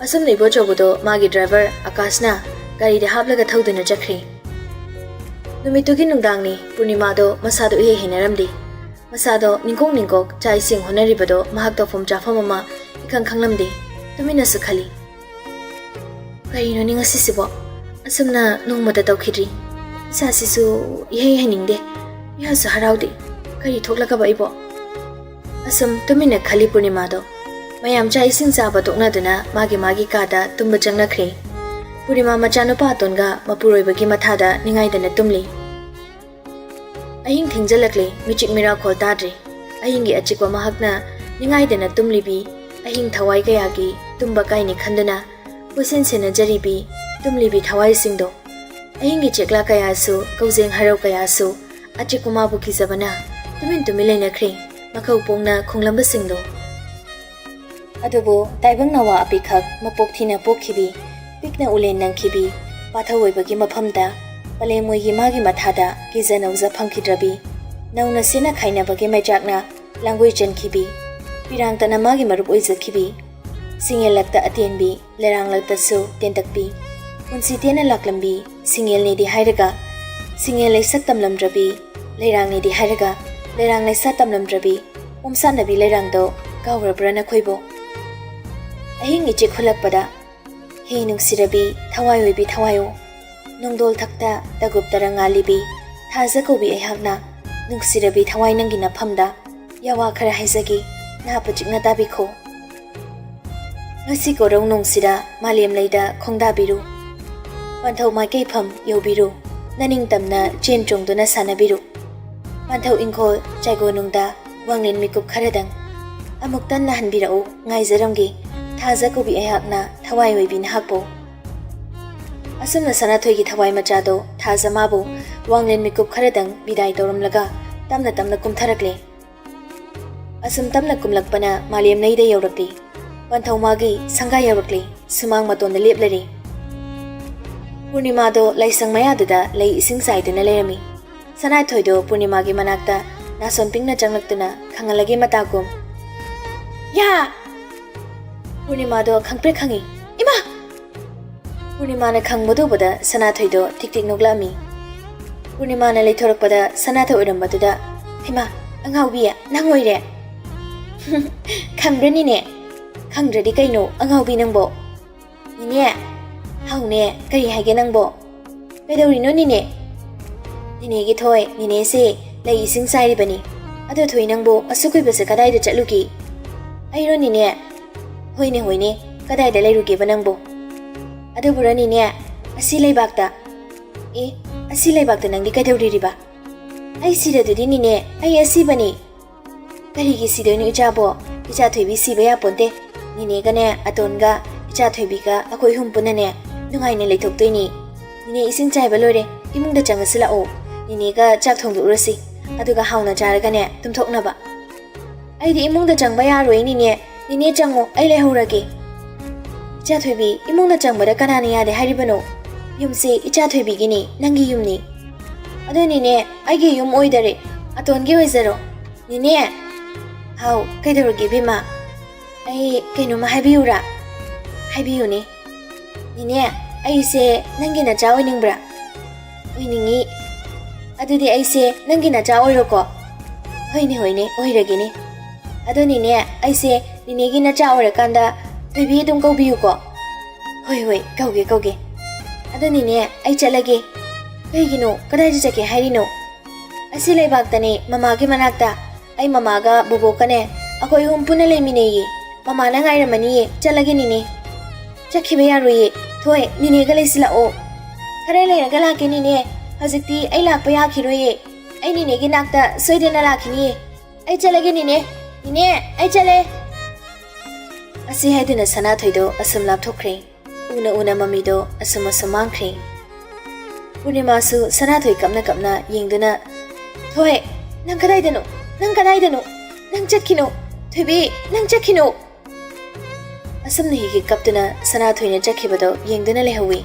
ꯑꯁꯨꯝꯅ ꯏꯕꯣꯆꯧꯕꯗꯣ ꯃꯥꯒꯤ ꯗ꯭ꯔꯥꯏꯚꯔ ꯑꯀꯥꯁꯅ ꯒꯥꯔꯤꯗ ꯍꯥꯞꯂꯒ ꯊꯧꯗꯨꯅ ꯆꯠꯈ꯭ꯔꯦ꯫ ꯅꯨꯃꯤꯠꯇꯨꯒꯤ ꯅꯨꯡꯗꯥꯡꯅꯤ꯫ ꯄꯨꯔꯅꯤꯃꯥꯗꯣ ꯃꯁꯥꯗꯣ ꯏꯍꯩ ꯍꯩꯅꯔꯝꯗꯦ꯫ ꯃꯁꯥꯗꯣ ꯅꯤꯡꯀꯣꯛ ꯅꯤꯡꯀꯣꯛ ꯆꯥꯛ ꯏꯁꯤꯡ ꯍꯣꯠꯅꯔꯤꯕꯗꯣ ꯃꯍꯥꯛ ꯇꯧꯐꯝ ꯆꯥꯐꯝ ꯑꯃ ꯏꯈꯪ ꯈꯪꯂꯝꯗꯦ꯫ ꯇꯨꯃꯤꯟꯅꯁꯨ ꯈꯜꯂꯤ꯫ "ꯀꯔꯤꯅꯣꯅꯦ ꯉꯁꯤꯁꯤꯕꯣ? ꯑꯁꯨꯝꯅ ꯅꯣꯡꯃꯇ ꯇꯧꯈꯤꯗ꯭ꯔꯤ꯫ ꯏꯁꯥꯁꯤꯁꯨ ꯏꯍꯩ ꯍꯩꯅꯤꯡꯗꯦ, ꯏꯍꯥꯁꯨ ꯍꯔꯥꯎꯗꯦ꯫ ꯀꯔꯤ ꯊꯣꯛꯂꯒꯕ ꯑꯩꯕꯣ?" ꯑꯁꯨꯝ ꯇꯨꯃꯤꯟꯅ ꯈꯜꯂꯤ ꯄꯨꯔꯅꯤꯃꯥꯗꯣ꯫ ꯃꯌꯥꯝ ꯆꯥꯛ ꯏꯁꯤꯡ ꯆꯥꯕ ꯇꯣꯛꯅꯗꯨꯅ ꯃꯥꯒꯤ ꯃꯥꯒꯤ ꯀꯥꯗ ꯇꯨꯝꯕ ꯆꯪꯅꯈ꯭ꯔꯦ꯫ ꯄꯨꯔꯅꯤꯃꯥ ꯃꯆꯥꯅꯨꯄꯥ ꯑꯇꯣꯟꯒ ꯃꯄꯨꯔꯣꯏꯕꯒꯤ ꯃꯊꯥꯗ ꯅꯤꯡꯉꯥꯏꯗꯅ ꯇꯨꯝꯂꯤ꯫ ꯑꯍꯤꯡ ꯊꯦꯡꯖꯤꯜꯂꯛꯂꯦ, ꯃꯤꯆꯤꯛ ꯃꯤꯔꯥꯎꯈꯣꯜ ꯇꯥꯗ꯭ꯔꯦ꯫ ꯑꯍꯤꯡꯒꯤ ꯑꯆꯤꯛꯄ ꯃꯍꯥꯛꯅ ꯅꯤꯡꯉꯥꯏꯗꯅ ꯇꯨꯝꯂꯤꯕꯤ ꯑꯍꯤꯡ ꯊꯋꯥꯏ ꯀꯌꯥꯒꯤ ꯇꯨꯝꯕ ꯀꯥꯏꯅꯤ ꯈꯟꯗꯨꯅ ꯀꯣꯏꯁꯦꯟ ꯁꯦꯟꯅꯖꯔꯤꯕꯤ ꯇꯨꯝꯂꯤꯕꯤ ꯊꯋꯥꯏꯁꯤꯡꯗꯣ꯫ ꯑꯍꯤꯡꯒꯤ ꯆꯦꯛꯂꯥ ꯀꯌꯥꯁꯨ, ꯀꯧꯖꯦꯡ ꯍꯔꯥꯎ ꯀꯌꯥꯁꯨ ꯑꯆꯤꯛꯄ ꯃꯥꯕꯨ ꯀꯤꯖꯕꯅ ꯇꯨꯃꯤꯟ ꯇꯨꯃꯤꯟ ꯂꯩꯅꯈ꯭ꯔꯦ, ꯃꯈꯧ ꯄꯣꯡꯅ ꯈꯣꯡꯂꯝꯕꯁꯤꯡꯗꯣ꯫ ꯑꯗꯨꯕꯨ ꯇꯥꯏꯕꯪ ꯅꯋꯥ ꯑꯄꯤꯛꯈꯛ ꯃꯄꯣꯛ ꯊꯤꯅ ꯄꯣꯛꯈꯤꯕꯤ, ꯄꯤꯛꯅ ꯎꯂꯦꯟ ꯅꯪꯈꯤꯕꯤ ꯄꯥꯊꯧ ꯑꯣꯏꯕꯒꯤ ꯃꯐꯝꯗ ꯄꯂꯦꯝ ꯑꯣꯏꯒꯤ ꯃꯥꯒꯤ ꯃꯊꯥꯗ ꯀꯤꯖ ꯅꯧꯖ ꯐꯪꯈꯤꯗ꯭ꯔꯕꯤ, ꯅꯧꯅ ꯁꯤꯅ ꯈꯥꯏꯅꯕꯒꯤ ꯃꯩꯆꯥꯛꯅ ꯂꯥꯡꯒꯣꯏ ꯆꯟꯈꯤꯕꯤ, ꯄꯤꯔꯥꯡꯇꯅ ꯃꯥꯒꯤ ꯃꯔꯨꯞ ꯑꯣꯏꯖꯈꯤꯕꯤ, ꯁꯤꯡꯉꯦꯜꯂꯛꯇ ꯑꯇꯦꯟꯕꯤ, ꯂꯩꯔꯥꯡꯂꯛꯇꯁꯨ ꯇꯦꯟꯇꯛꯄꯤ, ꯄꯨꯟꯁꯤ ꯇꯦꯟꯅ ꯂꯥꯛꯂꯝꯕꯤ ꯁꯤꯡꯉꯦꯜꯅꯦꯗꯤ ꯍꯥꯏꯔꯒ, ꯁꯤꯡꯉꯦꯜ ꯂꯩꯁꯛ ꯇꯝꯂꯝꯗ꯭ꯔꯕꯤ, ꯂꯩꯔꯥꯡꯅꯦꯗꯤ ꯍꯥꯏꯔꯒ, ꯂꯩꯔꯥꯡ ꯂꯩꯁꯥ ꯇꯝꯂꯝꯗ꯭ꯔꯕꯤ, ꯄꯣꯝꯁꯥꯠꯅꯕꯤ ꯂꯩꯔꯥꯡꯗꯣ ꯀꯥꯎꯔꯕ꯭ꯔꯥ ꯅꯈꯣꯏꯕꯣ? ꯑꯍꯤꯡ ꯏꯆꯤꯛ ꯍꯨꯜꯂꯛꯄꯗ, ꯍꯦ ꯅꯨꯡꯁꯤꯔꯕꯤ ꯊꯋꯥꯏ ꯑꯣꯏꯕꯤ ꯊꯋꯥꯏꯑꯣ, ꯅꯣꯡꯗꯣꯜ ꯊꯛꯇ ꯇꯒꯨꯞ ꯇꯔꯪ ꯉꯥꯜꯂꯤꯕꯤ ꯊꯥꯖ ꯀꯧꯕꯤ ꯑꯩꯍꯥꯛꯅ, ꯅꯨꯡꯁꯤꯔꯕꯤ ꯊꯋꯥꯏ ꯅꯪꯒꯤ ꯅꯐꯝꯗ ꯌꯥꯋꯥ ꯈꯔ ꯍꯥꯏꯖꯒꯦ, ꯅꯥ ꯄꯆꯤꯛꯅ ꯇꯥꯕꯤꯈꯣ꯫ ꯉꯁꯤ ꯀꯣꯔꯧ ꯅꯣꯡꯁꯤꯗ ꯃꯥꯂꯦꯝ ꯂꯩꯗ ꯈꯣꯡꯗꯥꯕꯤꯔꯨ꯫ ꯄꯟꯊꯧ ꯃꯥꯏꯀꯩꯐꯝ ꯌꯧꯕꯤꯔꯨ꯫ ꯅꯅꯤꯡꯇꯝꯅ ꯆꯦꯟ ꯆꯣꯡꯗꯨꯅ ꯁꯥꯟꯅꯕꯤꯔꯨ꯫ ꯄꯟꯊꯧ ꯏꯪꯈꯣꯜ ꯆꯥꯏꯒꯣꯅꯨꯡꯗ ꯋꯥꯡꯂꯦꯟ ꯃꯤꯀꯨꯞ ꯈꯔꯗꯪ ꯑꯃꯨꯛꯇ ꯅꯥꯍꯟꯕꯤꯔꯛꯎ, ꯉꯥꯏꯖꯔꯝꯒꯦ꯫ ꯊꯥꯖ ꯀꯧꯕꯤ ꯑꯩꯍꯥꯛꯅ ꯊꯋꯥꯏ ꯑꯣꯏꯕꯤ ꯅꯍꯥꯛꯄꯨ꯫ ꯑꯁꯨꯝꯅ ꯁꯅꯥꯊꯣꯏꯒꯤ ꯊꯋꯥꯏ ꯃꯆꯥꯗꯣ ꯊꯥꯖ ꯃꯥꯕꯨ ꯋꯥꯡꯂꯦꯟ ꯃꯤꯀꯨꯞ ꯈꯔꯗꯪ ꯕꯤꯗꯥꯏ ꯇꯧꯔꯝꯂꯒ ꯇꯞꯅ ꯇꯞꯅ ꯀꯨꯝꯊꯔꯛꯂꯦ꯫ ꯑꯁꯨꯝ ꯇꯞꯅ ꯀꯨꯝꯂꯛꯄꯅ ꯃꯥꯂꯦꯝ ꯂꯩꯗ ꯌꯧꯔꯛꯂꯤ꯫ ꯄꯟꯊꯧ ꯃꯥꯒꯤ ꯁꯪꯒꯥ ꯌꯧꯔꯛꯂꯤ꯫ ꯁꯨꯃꯥꯡ ꯃꯇꯣꯟꯗ ꯂꯦꯞꯂꯔꯦ꯫ ꯄꯨꯔꯅꯤꯃꯥꯗꯣ ꯂꯥꯏꯁꯪ ꯃꯌꯥꯗꯨꯗ ꯂꯩ ꯏꯁꯤꯡ ꯆꯥꯏꯗꯨꯅ ꯂꯩꯔꯝꯃꯤ꯫ ꯁꯅꯥꯊꯣꯏꯗꯣ ꯄꯨꯔꯅꯤꯃꯥꯒꯤ ꯃꯅꯥꯛꯇ ꯅꯥꯁꯣꯟ ꯄꯤꯡꯅ ꯆꯪꯂꯛꯇꯨꯅ ꯈꯪꯍꯜꯂꯒꯦ ꯃꯇꯥꯒꯨꯝ, "ꯌꯥ!" ꯄꯨꯔꯅꯤꯃꯥꯗꯣ ꯈꯪꯄ꯭ꯔꯦꯛ ꯈꯪꯉꯤ꯫ "ꯏꯃꯥ!" ꯄꯨꯔꯅꯤꯃꯥꯅ ꯈꯪꯕꯗꯨ ꯎꯕꯗ ꯁꯅꯥꯊꯣꯏꯗꯣ ꯊꯤꯛ ꯊꯤꯛ ꯅꯣꯛꯂꯛꯑꯝꯃꯤ꯫ ꯄꯨꯔꯅꯤꯃꯥꯅ ꯂꯩꯊꯣꯔꯛꯄꯗ ꯁꯅꯥꯊꯣꯏ ꯑꯣꯏꯔꯝꯕꯗꯨꯗ, "ꯍꯩꯃꯥ, ꯑꯉꯥꯎꯕꯤ, ꯅꯪ ꯑꯣꯏꯔꯦ?" "ꯈꯪꯕ꯭ꯔꯥ ꯅꯤꯅꯦ?" "ꯈꯪꯗ꯭ꯔꯗꯤ ꯀꯩꯅꯣ, ꯑꯉꯥꯎꯕꯤ ꯅꯪꯕꯣ?" "ꯅꯤꯅꯦ!" "ꯍꯥꯎꯅꯦ, ꯀꯔꯤ ꯍꯥꯏꯒꯦ ꯅꯪꯕꯣ?" "ꯀꯩꯗꯧꯔꯤꯅꯣ ꯅꯤꯅꯦ?" "ꯅꯤꯅꯦꯒꯤ ꯊꯣꯏ, ꯅꯤꯅꯦꯁꯦ ꯂꯩ ꯏꯁꯤꯡ ꯆꯥꯏꯔꯤꯕꯅꯤ꯫ ꯑꯗꯣ ꯊꯣꯏ, ꯅꯪꯕꯨ ꯑꯁꯨꯛ ꯀꯨꯏꯕꯁꯦ ꯀꯗꯥꯏꯗ ꯆꯠꯂꯨꯒꯦ?" "ꯑꯩꯔꯣ ꯅꯤꯅꯦ?" "ꯍꯣꯏꯅꯦ, ꯍꯣꯏꯅꯦ, ꯀꯗꯥꯏꯗ ꯂꯩꯔꯨꯒꯦꯕ ꯅꯪꯕꯨ?" "ꯑꯗꯨꯕꯨꯔꯣ ꯅꯤꯅꯦ, ꯑꯁꯤ ꯂꯩꯕꯥꯛꯇ꯫" "ꯑꯦ, ꯑꯁꯤ ꯂꯩꯕꯥꯛꯇ ꯅꯪꯗꯤ ꯀꯩꯗꯧꯔꯤꯔꯤꯕ?" "ꯑꯩ ꯁꯤꯔꯗꯨꯗꯤ ꯅꯤꯅꯦ, ꯑꯩ ꯑꯁꯤꯕꯅꯤ꯫" "ꯀꯔꯤꯒꯤ ꯁꯤꯗꯣꯏꯅꯣ ꯏꯆꯥꯕꯣ? ꯏꯆꯥ ꯊꯣꯏꯕꯤ ꯁꯤꯕ ꯌꯥꯄꯣꯟꯇꯦ꯫ ꯅꯤꯅꯦꯒꯅꯦ, ꯑꯇꯣꯟꯒ, ꯏꯆꯥ ꯊꯣꯏꯕꯤꯒ ꯑꯩꯈꯣꯏ ꯑꯍꯨꯝ ꯄꯨꯟꯅꯅꯦ ꯅꯨꯡꯉꯥꯏꯅ ꯂꯩꯊꯣꯛꯇꯣꯏꯅꯤ꯫ ꯅꯤꯅꯦ, ꯏꯁꯤꯡ ꯆꯥꯏꯕ ꯂꯣꯏꯔꯦ, ꯏꯃꯨꯡꯗ ꯆꯪꯉꯁꯤ ꯂꯥꯛꯑꯣ꯫ ꯅꯤꯅꯦꯒ ꯆꯥꯛ ꯊꯣꯡꯗꯣꯛꯎꯔꯁꯤ, ꯑꯗꯨꯒ ꯍꯥꯎꯅ ꯆꯥꯔꯒꯅꯦ ꯇꯨꯝꯊꯣꯛꯅꯕ꯫" "ꯑꯩꯗꯤ ꯏꯃꯨꯡꯗ ꯆꯪꯕ ꯌꯥꯔꯣꯏ ꯅꯤꯅꯦ꯫ ꯅꯤꯅꯦ, ꯆꯪꯉꯣ, ꯑꯩ ꯂꯩꯍꯧꯔꯒꯦ꯫" "ꯏꯆꯥ ꯊꯣꯏꯕꯤ, ꯏꯃꯨꯡꯗ ꯆꯪꯕꯗ ꯀꯅꯥꯅ ꯌꯥꯗꯦ ꯍꯥꯏꯔꯤꯕꯅꯣ? ꯌꯨꯝꯁꯦ ꯏꯆꯥ ꯊꯣꯏꯕꯤꯒꯤꯅꯤ, ꯅꯪꯒꯤ ꯌꯨꯝꯅꯤ꯫" "ꯑꯗꯨ ꯅꯤꯅꯦ, ꯑꯩꯒꯤ ꯌꯨꯝ ꯑꯣꯏꯗꯔꯦ, ꯑꯇꯣꯟꯒꯤ ꯑꯣꯏꯖꯔꯣ꯫" "ꯅꯤꯅꯦ!" "ꯍꯥꯎ, ꯀꯩꯗꯧꯔꯒꯦ ꯏꯕꯦꯝꯃ?" "ꯑꯩ ꯀꯩꯅꯣꯝꯃ ꯍꯥꯏꯕꯤꯌꯨꯔꯥ?" "ꯍꯥꯏꯕꯤꯌꯨꯅꯦ꯫" "ꯅꯤꯅꯦ, ꯑꯩꯁꯦ ꯅꯪꯒꯤ ꯅꯆꯥ ꯑꯣꯏꯅꯤꯡꯕ꯭ꯔꯥ?" "ꯑꯣꯏꯅꯤꯡꯉꯤ꯫" "ꯑꯗꯨꯗꯤ ꯑꯩꯁꯦ ꯅꯪꯒꯤ ꯅꯆꯥ ꯑꯣꯏꯔꯣꯀꯣ?" "ꯍꯣꯏꯅꯦ, ꯍꯣꯏꯅꯦ, ꯑꯣꯏꯔꯒꯦꯅꯦ꯫" "ꯑꯗꯣ ꯅꯤꯅꯦ, ꯑꯩꯁꯦ ꯅꯤꯅꯦꯒꯤ ꯅꯆꯥ ꯑꯣꯏꯔꯀꯥꯟꯗ ꯊꯣꯏꯕꯤ ꯑꯗꯨꯝ ꯀꯧꯕꯤꯌꯨꯀꯣ?" "ꯍꯣꯏ, ꯍꯣꯏ, ꯀꯧꯒꯦ, ꯀꯧꯒꯦ꯫" "ꯑꯗꯣ ꯅꯤꯅꯦ, ꯑꯩ ꯆꯠꯂꯒꯦ꯫" "ꯀꯩꯒꯤꯅꯣ? ꯀꯗꯥꯏꯗ ꯆꯠꯀꯦ ꯍꯥꯏꯔꯤꯅꯣ?" "ꯑꯁꯤ ꯂꯩꯕꯥꯛꯇꯅꯦ, ꯃꯃꯥꯒꯤ ꯃꯅꯥꯛꯇ꯫ ꯑꯩ ꯃꯃꯥꯒ ꯕꯣꯕꯣꯛꯀꯅꯦ, ꯑꯩꯈꯣꯏ ꯑꯍꯨꯝ ꯄꯨꯟꯅ ꯂꯩꯃꯤꯟꯅꯩꯌꯦ꯫ ꯃꯃꯥꯅ ꯉꯥꯏꯔꯝꯃꯅꯤꯌꯦ꯫ ꯆꯠꯂꯒꯦ ꯅꯤꯅꯦ꯫" "ꯆꯠꯈꯤꯕ ꯌꯥꯔꯣꯏꯌꯦ꯫ ꯊꯣꯏ, ꯅꯤꯅꯦꯒ ꯂꯩꯁꯤꯜꯂꯛꯑꯣ꯫" "ꯈꯔ ꯂꯩꯔꯒ ꯂꯥꯛꯀꯦ ꯅꯤꯅꯦ꯫ ꯍꯧꯖꯤꯛꯇꯤ ꯑꯩ ꯂꯥꯛꯄ ꯌꯥꯈꯤꯔꯣꯏꯌꯦ꯫ ꯑꯩ ꯅꯤꯅꯦꯒꯤ ꯅꯥꯛꯇ ꯁꯣꯏꯗꯅ ꯂꯥꯛꯈꯤꯅꯤꯌꯦ꯫ ꯑꯩ ꯆꯠꯂꯒꯦ ꯅꯤꯅꯦ꯫ ꯅꯤꯅꯦ, ꯑꯩ ꯆꯠꯂꯦ꯫" ꯑꯁꯤ ꯍꯥꯏꯗꯨꯅ ꯁꯅꯥꯊꯣꯏꯗꯣ ꯑꯁꯨꯝ ꯂꯥꯞꯊꯣꯛꯈ꯭ꯔꯦ꯫ ꯎꯅ ꯎꯅ ꯃꯃꯤꯗꯣ ꯑꯁꯨꯝ ꯑꯁꯨꯝ ꯃꯥꯡꯈ꯭ꯔꯦ꯫ ꯄꯨꯔꯅꯤꯃꯥꯁꯨ ꯁꯅꯥꯊꯣꯏ ꯀꯞꯅ ꯀꯞꯅ ꯌꯦꯡꯗꯨꯅ, "ꯊꯣꯏ, ꯅꯪ ꯀꯗꯥꯏꯗꯅꯣ? ꯅꯪ ꯀꯗꯥꯏꯗꯅꯣ? ꯅꯪ ꯆꯠꯈꯤꯅꯣ! ꯊꯣꯏꯕꯤ, ꯅꯪ ꯆꯠꯈꯤꯅꯣ!" ꯑꯁꯨꯝꯅ ꯍꯤꯒꯤ ꯀꯞꯇꯨꯅ ꯁꯅꯥꯊꯣꯏꯅ ꯆꯠꯈꯤꯕꯗꯣ ꯌꯦꯡꯗꯨꯅ ꯂꯩꯍꯧꯋꯤ꯫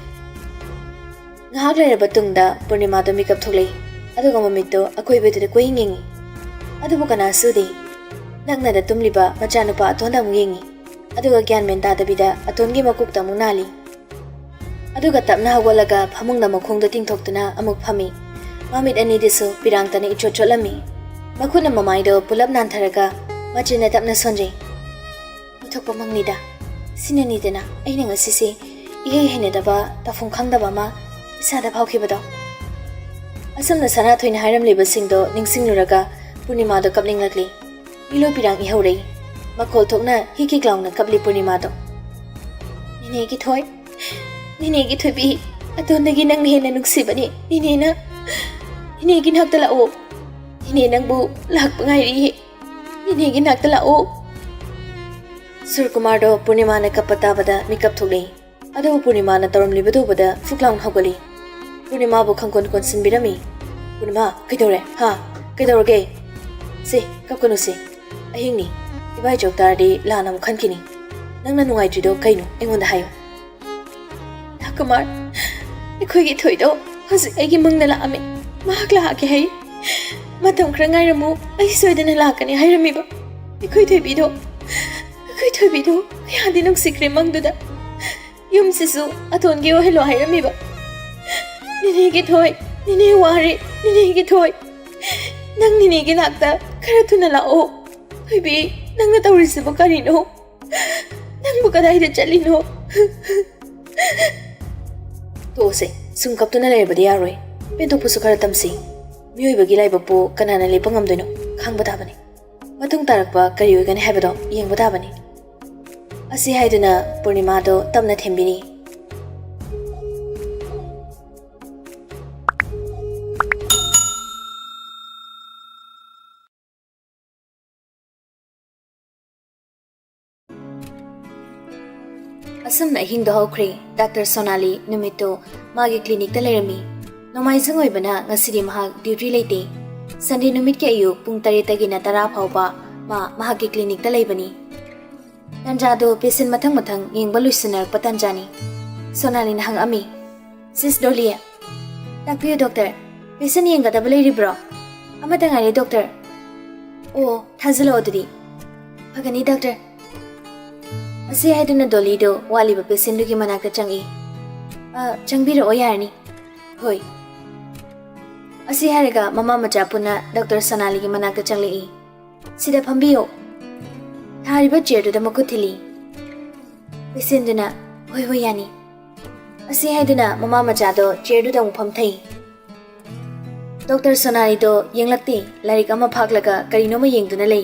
ꯉꯥꯏꯍꯥꯛ ꯂꯩꯔꯕ ꯇꯨꯡꯗ ꯄꯨꯔꯅꯤꯃꯥꯗꯣ ꯃꯤꯀꯞ ꯊꯣꯛꯂꯛꯏ꯫ ꯑꯗꯨꯒ ꯃꯃꯤꯠꯇꯣ ꯑꯀꯣꯏꯕꯗꯨꯗ ꯀꯣꯏꯌꯦꯡ ꯌꯦꯡꯉꯤ꯫ ꯑꯗꯨꯕꯨ ꯀꯅꯥꯁꯨ ꯎꯗꯦ꯫ ꯅꯛꯅꯗ ꯇꯨꯝꯂꯤꯕ ꯃꯆꯥꯅꯨꯄꯥ ꯑꯇꯣꯟꯗ ꯑꯃꯨꯛ ꯌꯦꯡꯉꯤ꯫ ꯑꯗꯨꯒ ꯒ꯭ꯌꯥꯟ ꯃꯦꯟ ꯇꯥꯗꯕꯤꯗ ꯑꯇꯣꯟꯒꯤ ꯃꯀꯣꯛꯇ ꯑꯃꯨꯛ ꯅꯥꯜꯂꯤ꯫ ꯑꯗꯨꯒ ꯇꯞꯅ ꯍꯧꯒꯠꯂꯒ ꯐꯃꯨꯡꯗ ꯃꯈꯣꯡꯗꯣ ꯇꯤꯡꯊꯣꯛꯇꯨꯅ ꯑꯃꯨꯛ ꯐꯝꯃꯤ꯫ ꯃꯃꯤꯠ ꯑꯅꯤꯗꯨꯁꯨ ꯄꯤꯔꯥꯡꯇꯅ ꯏꯆꯣꯠ ꯆꯣꯠꯂꯝꯃꯤ꯫ ꯃꯈꯨꯠꯅ ꯃꯃꯥꯏꯗꯣ ꯄꯨꯂꯞ ꯅꯥꯟꯊꯔꯒ ꯃꯆꯤꯟꯅ ꯇꯞꯅ ꯁꯣꯟꯖꯩ꯫ "ꯑꯣꯟꯊꯣꯛꯄ ꯃꯪꯅꯤꯗ꯫ ꯁꯤꯅꯅꯤꯗꯅ ꯑꯩꯅ ꯉꯁꯤꯁꯦ ꯏꯍꯩ ꯍꯩꯅꯗꯕ, ꯇꯧꯐꯝ ꯈꯪꯗꯕ ꯑꯃ ꯏꯁꯥꯗ ꯐꯥꯎꯈꯤꯕꯗꯣ꯫" ꯑꯁꯨꯝꯅ ꯁꯅꯥꯊꯣꯏꯅ ꯍꯥꯏꯔꯝꯂꯤꯕꯁꯤꯡꯗꯣ ꯅꯤꯡꯁꯤꯡꯂꯨꯔꯒ ꯄꯨꯔꯅꯤꯃꯥꯗꯣ ꯀꯞꯅꯤꯡꯂꯛꯂꯤ꯫ ꯃꯤꯂꯣꯏ ꯄꯤꯔꯥꯡ ꯏꯍꯧꯔꯦ꯫ ꯃꯈꯣꯜ ꯊꯣꯛꯅ ꯍꯤꯛ ꯍꯤꯛ ꯂꯥꯎꯅ ꯀꯞꯂꯤ ꯄꯨꯔꯅꯤꯃꯥꯗꯣ꯫ "ꯅꯦꯅꯦꯒꯤ ꯊꯣꯏ, ꯅꯦꯅꯦꯒꯤ ꯊꯣꯏꯕꯤ, ꯑꯇꯣꯟꯗꯒꯤ ꯅꯪꯅ ꯍꯦꯟꯅ ꯅꯨꯡꯁꯤꯕꯅꯤ꯫ ꯅꯦꯅꯦꯅ, ꯅꯦꯅꯦꯒꯤ ꯅꯥꯛꯇ ꯂꯥꯛꯑꯣ꯫ ꯅꯦꯅꯦ ꯅꯪꯕꯨ ꯂꯥꯛꯄ ꯉꯥꯏꯔꯤꯌꯦ꯫ ꯅꯦꯅꯦꯒꯤ ꯅꯥꯛꯇ ꯂꯥꯛꯑꯣ꯫" ꯁꯨꯔꯀꯨꯃꯥꯔꯗꯣ ꯄꯨꯔꯅꯤꯃꯥꯅ ꯀꯞꯄ ꯇꯥꯕꯗ ꯃꯤꯀꯞ ꯊꯣꯛꯂꯛꯏ꯫ ꯑꯗꯨꯕꯨ ꯄꯨꯔꯅꯤꯃꯥꯅ ꯇꯧꯔꯝꯂꯤꯕꯗꯨ ꯎꯕꯗ ꯐꯨꯛ ꯂꯥꯎꯅ ꯍꯧꯒꯠꯂꯤ꯫ ꯄꯨꯔꯅꯤꯃꯥꯕꯨ ꯈꯪꯀꯣꯟ ꯀꯣꯟꯁꯤꯟꯕꯤꯔꯝꯃꯤ꯫ "ꯄꯨꯔꯅꯤꯃꯥ, ꯀꯩꯗꯧꯔꯦ? ꯍꯥ? ꯀꯩꯗꯧꯔꯒꯦ? ꯁꯦ, ꯀꯞꯀꯅꯨꯁꯦ꯫ ꯑꯍꯤꯡꯅꯤ꯫ ꯏꯕꯥꯏ ꯆꯣꯛ ꯇꯥꯔꯗꯤ ꯂꯥꯟꯅ ꯑꯃꯨꯛ ꯈꯟꯈꯤꯅꯤ꯫ ꯅꯪꯅ ꯅꯨꯡꯉꯥꯏꯇ꯭ꯔꯤꯗꯣ ꯀꯩꯅꯣ? ꯑꯩꯉꯣꯟꯗ ꯍꯥꯏꯌꯨ꯫" "ꯔꯥꯖꯀꯨꯃꯥꯔ, ꯑꯩꯈꯣꯏꯒꯤ ꯊꯣꯏꯗꯣ ꯍꯧꯖꯤꯛ ꯑꯩꯒꯤ ꯃꯪꯗ ꯂꯥꯛꯑꯝꯃꯤ꯫ ꯃꯍꯥꯛ ꯂꯥꯛꯑꯒꯦ ꯍꯥꯏ꯫ ꯃꯇꯝ ꯈꯔ ꯉꯥꯏꯔꯝꯃꯨ, ꯑꯩ ꯁꯣꯏꯗꯅ ꯂꯥꯛꯀꯅꯤ ꯍꯥꯏꯔꯝꯃꯤꯕ꯫ ꯑꯩꯈꯣꯏ ꯊꯣꯏꯕꯤꯗꯣ, ꯑꯩꯈꯣꯏ ꯊꯣꯏꯕꯤꯗꯣ ꯀꯌꯥꯗꯤ ꯅꯨꯡꯁꯤꯈ꯭ꯔꯦ ꯃꯪꯗꯨꯗ꯫ ꯌꯨꯝꯁꯤꯁꯨ ꯑꯇꯣꯟꯒꯤ ꯑꯣꯏꯍꯜꯂꯣ ꯍꯥꯏꯔꯝꯃꯤꯕ꯫ ꯅꯦꯅꯦꯒꯤ ꯊꯣꯏ, ꯅꯦꯅꯦ ꯋꯥꯔꯦ, ꯅꯦꯅꯦꯒꯤ ꯊꯣꯏ꯫ ꯅꯪ ꯅꯦꯅꯦꯒꯤ ꯅꯥꯛꯇ ꯈꯔ ꯊꯨꯅ ꯂꯥꯛꯑꯣ꯫ ꯊꯣꯏꯕꯤ, ꯅꯪꯅ ꯇꯧꯔꯤꯁꯤꯕꯨ ꯀꯔꯤꯅꯣ? ꯅꯪꯕꯨ ꯀꯗꯥꯏꯗ ꯆꯠꯂꯤꯅꯣ?" "ꯇꯣꯛꯑꯁꯦ, ꯁꯨꯝ ꯀꯞꯇꯨꯅ ꯂꯩꯔꯕꯗꯤ ꯌꯥꯔꯣꯏ꯫ ꯄꯦꯟꯊꯣꯛꯄꯁꯨ ꯈꯔ ꯇꯝꯁꯤ꯫ ꯃꯤꯑꯣꯏꯕꯒꯤ ꯂꯥꯏꯕꯛꯄꯨ ꯀꯅꯥꯅ ꯂꯦꯞꯄ ꯉꯝꯗꯣꯏꯅꯣ? ꯈꯥꯡꯕ ꯇꯥꯕꯅꯤ꯫ ꯃꯇꯨꯡ ꯇꯥꯔꯛꯄ ꯀꯔꯤ ꯑꯣꯏꯒꯅꯤ ꯍꯥꯏꯕꯗꯣ ꯌꯦꯡꯕ ꯇꯥꯕꯅꯤ꯫" ꯑꯁꯤ ꯍꯥꯏꯗꯨꯅ ꯄꯨꯔꯅꯤꯃꯥꯗꯣ ꯇꯞꯅ ꯊꯦꯝꯕꯤꯔꯤ꯫ ꯑꯁꯨꯝꯅ ꯑꯍꯤꯡꯗꯣ ꯍꯧꯈ꯭ꯔꯦ꯫ ꯗꯥꯛꯇꯔ ꯁꯣꯅꯥꯂꯤ ꯅꯨꯃꯤꯠꯇꯨ ꯃꯥꯒꯤ ꯀ꯭ꯂꯤꯅꯤꯛꯇ ꯂꯩꯔꯝꯃꯤ꯫ ꯅꯣꯡꯃꯥꯏꯖꯤꯡ ꯑꯣꯏꯕꯅ ꯉꯁꯤꯗꯤ ꯃꯍꯥꯛ ꯗ꯭ꯌꯨꯇꯤ ꯂꯩꯇꯦ꯫ ꯁꯟꯗꯦ ꯅꯨꯃꯤꯠꯀꯤ ꯑꯌꯨꯛ ꯄꯨꯡ ꯇꯔꯦꯠꯇꯒꯤꯅ ꯇꯔꯥ ꯐꯥꯎꯕ ꯃꯥ ꯃꯍꯥꯛꯀꯤ ꯀ꯭ꯂꯤꯅꯤꯛꯇ ꯂꯩꯕꯅꯤ꯫ ꯇꯟꯖꯥꯗꯣ ꯄꯦꯁꯦꯟ ꯃꯊꯪ ꯃꯊꯪ ꯌꯦꯡꯕ ꯂꯣꯏꯁꯤꯟꯅꯔꯛꯄ ꯇꯟꯖꯥꯅꯤ꯫ ꯁꯣꯅꯥꯂꯤꯅ ꯍꯪꯉꯛꯑꯝꯃꯤ, "ꯁꯤꯁ ꯗꯣꯂꯤ, ꯇꯥꯛꯄꯤꯌꯨ ꯗꯣꯛꯇꯔ, ꯄꯦꯁꯦꯟ ꯌꯦꯡꯒꯗꯕ ꯂꯩꯔꯤꯕ꯭ꯔꯣ? ꯑꯃꯇ ꯉꯥꯏꯔꯦ ꯗꯣꯛꯇꯔ꯫ ꯑꯣ, ꯊꯥꯖꯤꯜꯂꯛꯑꯣ ꯑꯗꯨꯗꯤ꯫ ꯐꯒꯅꯤ ꯗꯥꯛꯇꯔ꯫" ꯑꯁꯤ ꯍꯥꯏꯗꯨꯅ ꯗꯣꯂꯤꯗꯣ ꯋꯥꯠꯂꯤꯕ ꯄꯦꯁꯦꯟꯗꯨꯒꯤ ꯃꯅꯥꯛꯇ ꯆꯪꯉꯛꯏ꯫ "ꯑ, ꯆꯪꯕꯤꯔꯛꯑꯣ ꯌꯥꯔꯅꯤ꯫" "ꯍꯣꯏ꯫" ꯑꯁꯤ ꯍꯥꯏꯔꯒ ꯃꯃꯥ ꯃꯆꯥ ꯄꯨꯟꯅ ꯗꯥꯛꯇꯔ ꯁꯣꯅꯥꯂꯤꯒꯤ ꯃꯅꯥꯛꯇ ꯆꯪꯂꯛꯏ꯫ "ꯁꯤꯗ ꯐꯝꯕꯤꯌꯣ꯫" ꯊꯥꯔꯤꯕ ꯆꯤꯌꯔꯗꯨꯗ ꯃꯈꯨꯠ ꯊꯤꯜꯂꯤ꯫ ꯄꯦꯁꯦꯟꯗꯨꯅ, "ꯍꯣꯏ, ꯍꯣꯏ, ꯌꯥꯅꯤ꯫" ꯑꯁꯤ ꯍꯥꯏꯗꯨꯅ ꯃꯃꯥ ꯃꯆꯥꯗꯣ ꯆꯤꯌꯔꯗꯨꯗ ꯑꯃꯨꯛ ꯐꯝꯊꯩ꯫ ꯗꯣꯛꯇꯔ ꯁꯣꯅꯥꯂꯤꯗꯣ ꯌꯦꯡꯂꯛꯇꯦ꯫ ꯂꯥꯏꯔꯤꯛ ꯑꯃ ꯐꯥꯛꯂꯒ ꯀꯔꯤꯅꯣꯃ ꯌꯦꯡꯗꯨꯅ ꯂꯩ꯫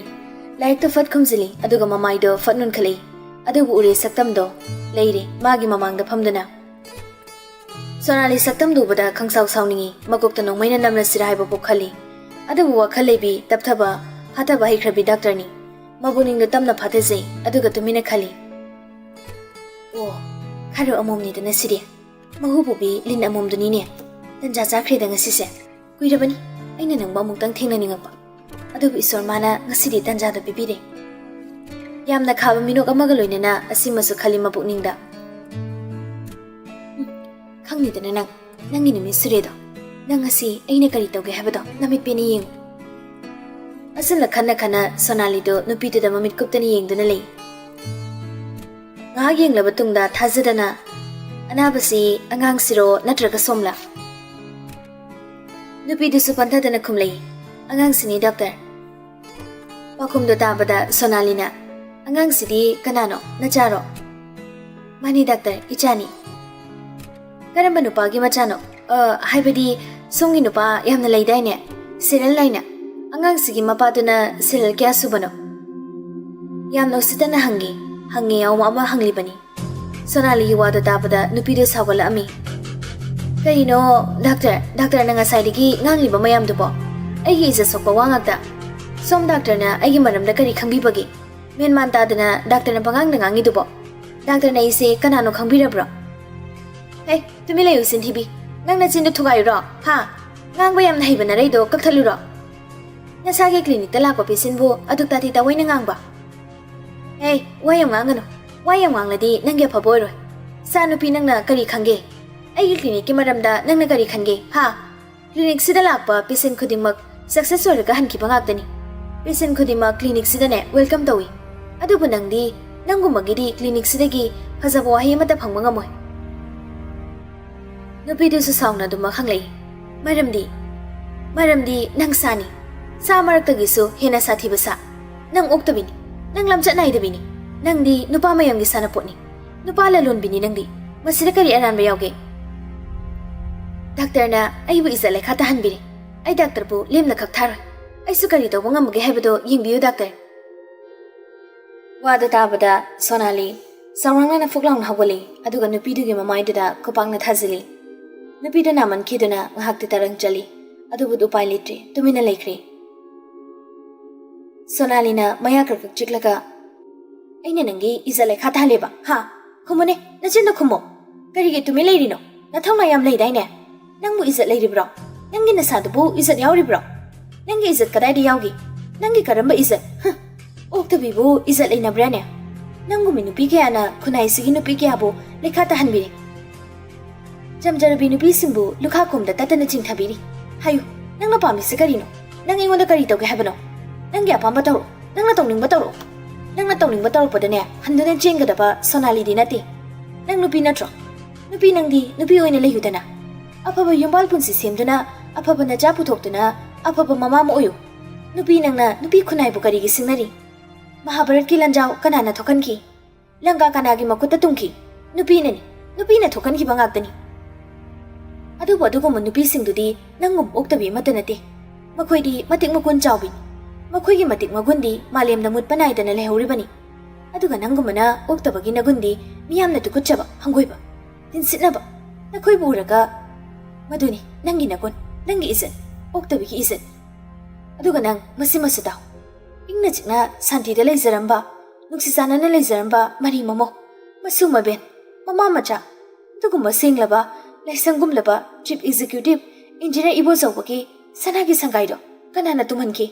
ꯂꯥꯏꯔꯤꯛꯇꯣ ꯐꯠ ꯈꯨꯝꯖꯤꯜꯂꯤ, ꯑꯗꯨꯒ ꯃꯃꯥꯏꯗꯣ ꯐꯠ ꯅꯣꯟꯈꯠꯂꯛꯏ꯫ ꯑꯗꯨꯕꯨ ꯎꯔꯦ ꯁꯛꯇꯝꯗꯣ ꯂꯩꯔꯦ ꯃꯥꯒꯤ ꯃꯃꯥꯡꯗ ꯐꯝꯗꯨꯅ꯫ ꯁꯣꯅꯥꯂꯤ ꯁꯛꯇꯝꯗꯨ ꯎꯕꯗ ꯈꯪꯁꯥꯎ ꯁꯥꯎꯅꯤꯡꯉꯤ꯫ ꯃꯀꯣꯛꯇ ꯅꯣꯡꯃꯩꯅ ꯅꯝꯂꯁꯤꯔꯥ ꯍꯥꯏꯕ ꯄꯣꯛ ꯈꯜꯂꯤ꯫ ꯑꯗꯨꯕꯨ ꯋꯥꯈꯜ ꯂꯩꯕꯤ, ꯇꯞꯊꯕ, ꯐꯥꯊꯕ ꯍꯩꯈ꯭ꯔꯕꯤ ꯗꯥꯛꯇꯔꯅꯤ꯫ ꯃꯕꯨꯛꯅꯤꯡꯗꯣ ꯇꯞꯅ ꯐꯥꯊꯖꯩ, ꯑꯗꯨꯒ ꯇꯨꯃꯤꯟꯅ ꯈꯜꯂꯤ, "ꯑꯣ, ꯈꯔ ꯑꯃꯣꯝꯅꯤꯗꯅ ꯁꯤꯗꯤ꯫ ꯃꯍꯨ ꯄꯨꯕꯤ ꯂꯤꯟ ꯑꯃꯣꯝꯗꯨꯅꯤꯅꯦ꯫ ꯇꯟꯖꯥ ꯆꯥꯈ꯭ꯔꯦꯗ ꯉꯁꯤꯁꯦ꯫ ꯀꯨꯏꯔꯕꯅꯤ ꯑꯩꯅ ꯅꯪꯕꯨ ꯑꯃꯨꯛꯇꯪ ꯊꯦꯡꯅꯅꯤꯡꯉꯛꯄ꯫ ꯑꯗꯨꯕꯨ ꯏꯁꯣꯔ ꯃꯥꯅ ꯉꯁꯤꯗꯤ ꯇꯟꯖꯥꯗꯣ ꯄꯤꯕꯤꯔꯦ꯫" ꯌꯥꯝꯅ ꯈꯥꯕ ꯃꯤꯅꯣꯛ ꯑꯃꯒ ꯂꯣꯏꯅꯅ ꯑꯁꯤꯃꯁꯨ ꯈꯜꯂꯤ ꯃꯄꯨꯛꯅꯤꯡꯗ꯫ "ꯎꯝ, ꯈꯪꯅꯤꯗꯅ ꯅꯪ, ꯅꯪꯒꯤ ꯅꯨꯃꯤꯠ ꯁꯨꯔꯦꯗꯣ꯫ ꯅꯪ ꯉꯁꯤ ꯑꯩꯅ ꯀꯔꯤ ꯇꯧꯒꯦ ꯍꯥꯏꯕꯗꯣ ꯅꯃꯤꯠ ꯄꯦꯟꯅ ꯌꯦꯡꯉꯨ꯫" ꯑꯁꯨꯝꯅ ꯈꯟꯅ ꯈꯟꯅ ꯁꯣꯅꯥꯂꯤꯗꯣ ꯅꯨꯄꯤꯗꯨꯗ ꯃꯃꯤꯠ ꯀꯨꯞꯇꯅ ꯌꯦꯡꯗꯨꯅ ꯂꯩ꯫ ꯉꯥꯏꯍꯥꯛ ꯌꯦꯡꯂꯕ ꯇꯨꯡꯗ ꯊꯥꯖꯗꯅ, "ꯑꯅꯥꯕꯁꯤ ꯑꯉꯥꯡꯁꯤꯔꯣ ꯅꯠꯇ꯭ꯔꯒ ꯁꯣꯝꯂꯥ?" ꯅꯨꯄꯤꯗꯨꯁꯨ ꯄꯟꯊꯗꯅ ꯈꯨꯝꯂꯛꯏ, "ꯑꯉꯥꯡꯁꯤꯅꯤ ꯗꯣꯛꯇꯔ꯫" ꯄꯥꯎꯈꯨꯝꯗꯣ ꯇꯥꯕꯗ ꯁꯣꯅꯥꯂꯤꯅ, "ꯑꯉꯥꯡꯁꯤꯗꯤ ꯀꯅꯥꯅꯣ? ꯅꯆꯥꯔꯣ?" "ꯃꯥꯅꯤ ꯗꯥꯛꯇꯔ, ꯏꯆꯥꯅꯤ꯫" "ꯀꯔꯝꯕ ꯅꯨꯄꯥꯒꯤ ꯃꯆꯥꯅꯣ? ꯑ, ꯍꯥꯏꯕꯗꯤ ꯁꯣꯝꯒꯤ ꯅꯨꯄꯥ ꯌꯥꯝꯅ ꯂꯩꯗꯥꯏꯅꯦ, ꯁꯦꯔꯦꯜ ꯅꯥꯏꯅ? ꯑꯉꯥꯡꯁꯤꯒꯤ ꯃꯄꯥꯗꯨꯅ ꯁꯦꯔꯦꯜ ꯀꯌꯥ ꯁꯨꯕꯅꯣ?" ꯌꯥꯝꯅ ꯎꯁꯤꯠꯇꯅ ꯍꯪꯉꯤ꯫ ꯍꯪꯉꯦ ꯌꯥꯎꯕ ꯑꯃ ꯍꯪꯂꯤꯕꯅꯤ꯫ ꯁꯣꯅꯥꯂꯤꯒꯤ ꯋꯥꯗꯣ ꯇꯥꯕꯗ ꯅꯨꯄꯤꯗꯨ ꯁꯥꯎꯒꯠꯂꯛꯑꯝꯃꯤ꯫ "ꯀꯔꯤꯅꯣ ꯗꯥꯛꯇꯔ, ꯗꯥꯛꯇꯔꯅ ꯉꯁꯥꯏꯗꯒꯤ ꯉꯥꯡꯂꯤꯕ ꯃꯌꯥꯝꯗꯨꯕꯣ? ꯑꯩꯒꯤ ꯏꯖꯠ ꯁꯣꯛꯄ ꯋꯥ ꯉꯥꯛꯇ꯫ ꯁꯣꯝ ꯗꯥꯛꯇꯔꯅ ꯑꯩꯒꯤ ꯃꯔꯝꯗ ꯀꯔꯤ ꯈꯪꯕꯤꯕꯒꯦ? ꯃꯦꯟ ꯃꯥꯟ ꯇꯥꯗꯅ ꯗꯥꯛꯇꯔꯅ ꯄꯉꯥꯡꯗ ꯉꯥꯡꯉꯤꯗꯨꯕꯣ?" ꯗꯥꯛꯇꯔꯅ ꯑꯩꯁꯦ ꯀꯅꯥꯅꯣ ꯈꯪꯕꯤꯔꯕ꯭ꯔꯣ? ꯍꯦ, ꯇꯨꯃꯤꯟ ꯂꯩꯌꯨ, ꯆꯤꯟꯊꯤꯕꯤ꯫ ꯅꯪ ꯅꯆꯤꯟꯗꯣ ꯊꯨꯒꯥꯏꯔꯨꯔꯣ? ꯍꯥ? ꯉꯥꯡꯕ ꯌꯥꯝꯅ ꯍꯩꯕ ꯅꯔꯩꯗꯣ ꯀꯛꯊꯠꯂꯨꯔꯣ? ꯅꯁꯥꯒꯤ ꯀ꯭ꯂꯤꯅꯤꯛꯇ ꯂꯥꯛꯄ ꯄꯦꯁꯦꯟꯕꯨ ꯑꯗꯨꯛ ꯇꯥꯊꯤ ꯇꯥꯑꯣꯏꯅ ꯉꯥꯡꯕ? ꯍꯦ, ꯋꯥ ꯌꯥꯝ ꯉꯥꯡꯒꯅꯨ꯫ ꯋꯥ ꯌꯥꯝ ꯉꯥꯡꯂꯗꯤ ꯅꯪꯒꯤ ꯑꯐꯕ ꯑꯣꯏꯔꯣꯏ꯫ ꯏꯆꯥ ꯅꯨꯄꯤ, ꯅꯪꯅ ꯀꯔꯤ ꯈꯪꯒꯦ? ꯑꯩꯒꯤ ꯀ꯭ꯂꯤꯅꯤꯛꯀꯤ ꯃꯔꯝꯗ ꯅꯪꯅ ꯀꯔꯤ ꯈꯟꯒꯦ? ꯍꯥ? ꯀ꯭ꯂꯤꯅꯤꯛꯁꯤꯗ ꯂꯥꯛꯄ ꯄꯦꯁꯦꯟ ꯈꯨꯗꯤꯡꯃꯛ ꯁꯛꯁꯦꯁ ꯑꯣꯏꯔꯒ ꯍꯟꯈꯤꯕ ꯉꯥꯛꯇꯅꯤ꯫ ꯄꯦꯁꯦꯟ ꯈꯨꯗꯤꯡꯃꯛ ꯀ꯭ꯂꯤꯅꯤꯛꯁꯤꯗꯅꯦ ꯋꯦꯜꯀꯝ ꯇꯧꯏ꯫ ꯑꯗꯨꯕꯨ ꯅꯪꯗꯤ, ꯅꯪꯒꯨꯝꯕꯒꯤꯗꯤ ꯀ꯭ꯂꯤꯅꯤꯛꯁꯤꯗꯒꯤ ꯐꯖꯕ ꯋꯥꯍꯩ ꯑꯃꯠꯇ ꯐꯪꯕ ꯉꯝꯃꯣꯏ꯫ ꯅꯨꯄꯤꯗꯨꯁꯨ ꯁꯥꯎꯅ ꯑꯗꯨꯃꯛ ꯍꯪꯂꯛꯏ꯫ ꯃꯔꯝꯗꯤ, ꯃꯔꯝꯗꯤ ꯅꯪ ꯁꯥꯅꯤ꯫ ꯁꯥ ꯃꯔꯛꯇꯒꯤꯁꯨ ꯍꯦꯟꯅ ꯁꯥꯊꯤꯕ ꯁꯥ꯫ ꯅꯪ ꯑꯣꯛꯇꯕꯤꯅꯤ꯫ ꯅꯪ ꯂꯝꯆꯠ ꯅꯥꯏꯗꯕꯤꯅꯤ꯫ ꯅꯪꯗꯤ ꯅꯨꯄꯥ ꯃꯌꯥꯝꯒꯤ ꯁꯥꯟꯅꯄꯣꯠꯅꯤ꯫ ꯅꯨꯄꯥ ꯂꯂꯣꯟꯕꯤꯅꯤ ꯅꯪꯗꯤ꯫ ꯃꯁꯤꯗ ꯀꯔꯤ ꯑꯔꯥꯟꯕ ꯌꯥꯎꯒꯦ? ꯗꯥꯛꯇꯔꯅ ꯑꯩꯕꯨ ꯏꯖꯠ ꯂꯩꯈꯥ ꯇꯥꯍꯟꯕꯤꯔꯦ꯫ ꯑꯩ ꯗꯥꯛꯇꯔꯕꯨ ꯂꯦꯝꯅ ꯈꯛ ꯊꯥꯔꯣꯏ꯫ ꯑꯩꯁꯨ ꯀꯔꯤ ꯇꯧꯕ ꯉꯝꯕꯒꯦ ꯍꯥꯏꯕꯗꯨ ꯌꯦꯡꯕꯤꯌꯨ, ꯗꯥꯛꯇꯔ꯫ ꯋꯥꯗꯨ ꯇꯥꯕꯗ ꯁꯣꯅꯥꯂꯤ ꯆꯥꯎꯔꯥꯛꯅꯅ ꯐꯨꯛ ꯂꯥꯎꯅ ꯍꯧꯒꯠꯂꯤ, ꯑꯗꯨꯒ ꯅꯨꯄꯤꯗꯨꯒꯤ ꯃꯃꯥꯏꯗꯨꯗ ꯈꯨꯄꯥꯛꯅ ꯊꯥꯖꯤꯜꯂꯤ꯫ ꯅꯨꯄꯤꯗꯨ ꯅꯥꯃꯟꯈꯤꯗꯨꯅ ꯉꯥꯏꯍꯥꯛꯇꯤ ꯇꯔꯪ ꯆꯠꯂꯤ, ꯑꯗꯨꯕꯨ ꯎꯄꯥꯏ ꯂꯩꯇ꯭ꯔꯦ, ꯇꯨꯃꯤꯟꯅ ꯂꯩꯈ꯭ꯔꯦ꯫ ꯁꯣꯅꯥꯂꯤꯅ ꯃꯌꯥ ꯀ꯭ꯔꯛ ꯀ꯭ꯔꯛ ꯆꯤꯛꯂꯒ, "ꯑꯩꯅ ꯅꯪꯒꯤ ꯏꯖꯠ ꯂꯩꯈꯥ ꯇꯥꯍꯜꯂꯦꯕ, ꯍꯥ? ꯈꯨꯝꯃꯨꯅꯦ, ꯅꯆꯤꯟꯗꯣ ꯈꯨꯝꯃꯣ꯫ ꯀꯔꯤꯒꯤ ꯇꯨꯃꯤꯟ ꯂꯩꯔꯤꯅꯣ? ꯅꯊꯧꯅꯥ ꯌꯥꯝ ꯂꯩꯗꯥꯏꯅꯦ? ꯅꯪꯕꯨ ꯏꯖꯠ ꯂꯩꯔꯤꯕ꯭ꯔꯣ? ꯅꯪꯒꯤ ꯅꯁꯥꯗꯨꯕꯨ ꯏꯖꯠ ꯌꯥꯎꯔꯤꯕ꯭ꯔꯣ? ꯅꯪꯒꯤ ꯏꯖꯠ ꯀꯗꯥꯏꯗ ꯌꯥꯎꯒꯦ? ꯅꯪꯒꯤ ꯀꯔꯝꯕ ꯏꯖꯠ? ꯍ! ꯑꯣꯛꯇꯕꯤꯕꯨ ꯏꯖꯠ ꯂꯩꯅꯕ꯭ꯔꯥꯅꯦ? ꯅꯪꯒꯨꯝꯕ ꯅꯨꯄꯤ ꯀꯌꯥꯅ ꯈꯨꯟꯅꯥꯏꯁꯤꯒꯤ ꯅꯨꯄꯤ ꯀꯌꯥꯕꯨ ꯂꯩꯈꯥ ꯇꯥꯍꯟꯕꯤꯔꯦ꯫ ꯆꯝꯖꯔꯕꯤ ꯅꯨꯄꯤꯁꯤꯡꯕꯨ ꯂꯨꯈꯥ ꯈꯣꯝꯗ ꯇꯠꯇꯅ ꯆꯤꯡꯊꯕꯤꯔꯤ꯫ ꯍꯥꯏꯌꯨ, ꯅꯪꯅ ꯄꯥꯝꯃꯤꯁꯤ ꯀꯔꯤꯅꯣ? ꯅꯪ ꯑꯩꯉꯣꯟꯗ ꯀꯔꯤ ꯇꯧꯒꯦ ꯍꯥꯏꯕꯅꯣ? ꯅꯪꯒꯤ ꯑꯄꯥꯝꯕ ꯇꯧꯔꯛꯑꯣ, ꯅꯪꯅ ꯇꯧꯅꯤꯡꯕ ꯇꯧꯔꯛꯑꯣ꯫ ꯅꯪꯅ ꯇꯧꯅꯤꯡꯕ ꯇꯧꯔꯛꯄꯗꯅꯦ, ꯍꯟꯗꯨꯅ ꯆꯦꯟꯒꯗꯕ ꯁꯣꯅꯥꯂꯤꯗꯤ ꯅꯠꯇꯦ꯫ ꯅꯪ ꯅꯨꯄꯤ ꯅꯠꯇ꯭ꯔꯣ? ꯅꯨꯄꯤ ꯅꯪꯗꯤ ꯅꯨꯄꯤ ꯑꯣꯏꯅ ꯂꯩꯌꯨꯗꯅ꯫ ꯑꯐꯕ ꯌꯨꯝꯕꯥꯜ ꯄꯨꯟꯁꯤ ꯁꯦꯝꯗꯨꯅ, ꯑꯐꯕ ꯅꯆꯥ ꯄꯨꯊꯣꯛꯇꯨꯅ, ꯑꯐꯕ ꯃꯃꯥ ꯑꯃ ꯑꯣꯏꯌꯨ꯫ ꯅꯨꯄꯤ ꯅꯪꯅ ꯅꯨꯄꯤ ꯈꯨꯟꯅꯥꯏꯕꯨ ꯀꯔꯤꯒꯤ ꯁꯤꯡꯅꯔꯤ? ꯃꯍꯥꯚꯥꯔꯠꯀꯤ ꯂꯥꯟꯖꯥꯎ ꯀꯅꯥꯅ ꯊꯣꯛꯍꯟꯈꯤ? ꯂꯪꯀꯥ ꯀꯅꯥꯒꯤ ꯃꯈꯨꯠꯇ ꯇꯨꯝꯈꯤ? ꯅꯨꯄꯤꯅꯅꯤ, ꯅꯨꯄꯤꯅ ꯊꯣꯛꯍꯟꯈꯤꯕ ꯉꯥꯛꯇꯅꯤ꯫ ꯑꯗꯨꯕꯨ ꯑꯗꯨꯒꯨꯝꯕ ꯅꯨꯄꯤꯁꯤꯡꯗꯨꯗꯤ ꯅꯪꯒꯨꯝ ꯑꯣꯛꯇꯕꯤ ꯑꯃꯠꯇ ꯅꯠꯇꯦ꯫ ꯃꯈꯣꯏꯗꯤ ꯃꯇꯤꯛ ꯃꯒꯨꯟ ꯆꯥꯎꯕꯤꯅꯤ꯫ ꯃꯈꯣꯏꯒꯤ ꯃꯇꯤꯛ ꯃꯒꯨꯟꯗꯤ ꯃꯥꯂꯦꯝꯗ ꯃꯨꯠꯄ ꯅꯥꯏꯗꯅ ꯂꯩꯍꯧꯔꯤꯕꯅꯤ꯫ ꯑꯗꯨꯒ ꯅꯪꯒꯨꯝꯕꯅ ꯑꯣꯛꯇꯕꯒꯤ ꯅꯒꯨꯟꯗꯤ ꯃꯤꯌꯥꯝꯅ ꯇꯨꯀꯠꯆꯕ, ꯍꯪꯒꯣꯏꯕ, ꯇꯤꯟꯁꯤꯠꯅꯕ, ꯅꯈꯣꯏꯕꯨ ꯎꯔꯒ, "ꯃꯗꯨꯅꯤ ꯅꯪꯒꯤ ꯅꯒꯨꯟ, ꯅꯪꯒꯤ ꯏꯖꯠ, ꯑꯣꯛꯇꯕꯤꯒꯤ ꯏꯖꯠ"꯫ ꯑꯗꯨꯒ ꯅꯪ ꯃꯁꯤꯃꯁꯨ ꯇꯥꯎ꯫ ꯏꯪꯅ ꯆꯤꯛꯅ ꯁꯥꯟꯇꯤꯗ ꯂꯩꯖꯔꯝꯕ, ꯅꯨꯡꯁꯤ ꯆꯥꯟꯅꯅ ꯂꯩꯖꯔꯝꯕ ꯃꯔꯤ ꯃꯃꯧ, ꯃꯁꯨ ꯃꯕꯦꯟ, ꯃꯃꯥ ꯃꯆꯥ, ꯑꯗꯨꯒꯨꯝꯕ ꯁꯦꯡꯂꯕ, ꯂꯥꯏꯁꯪꯒꯨꯝꯂꯕ Chief Executive Engineer ꯏꯕꯣꯆꯧꯕꯒꯤ ꯁꯅꯥꯒꯤ ꯁꯪꯒꯥꯏꯗꯣ ꯀꯅꯥꯅ ꯇꯨꯝꯍꯟꯈꯤ?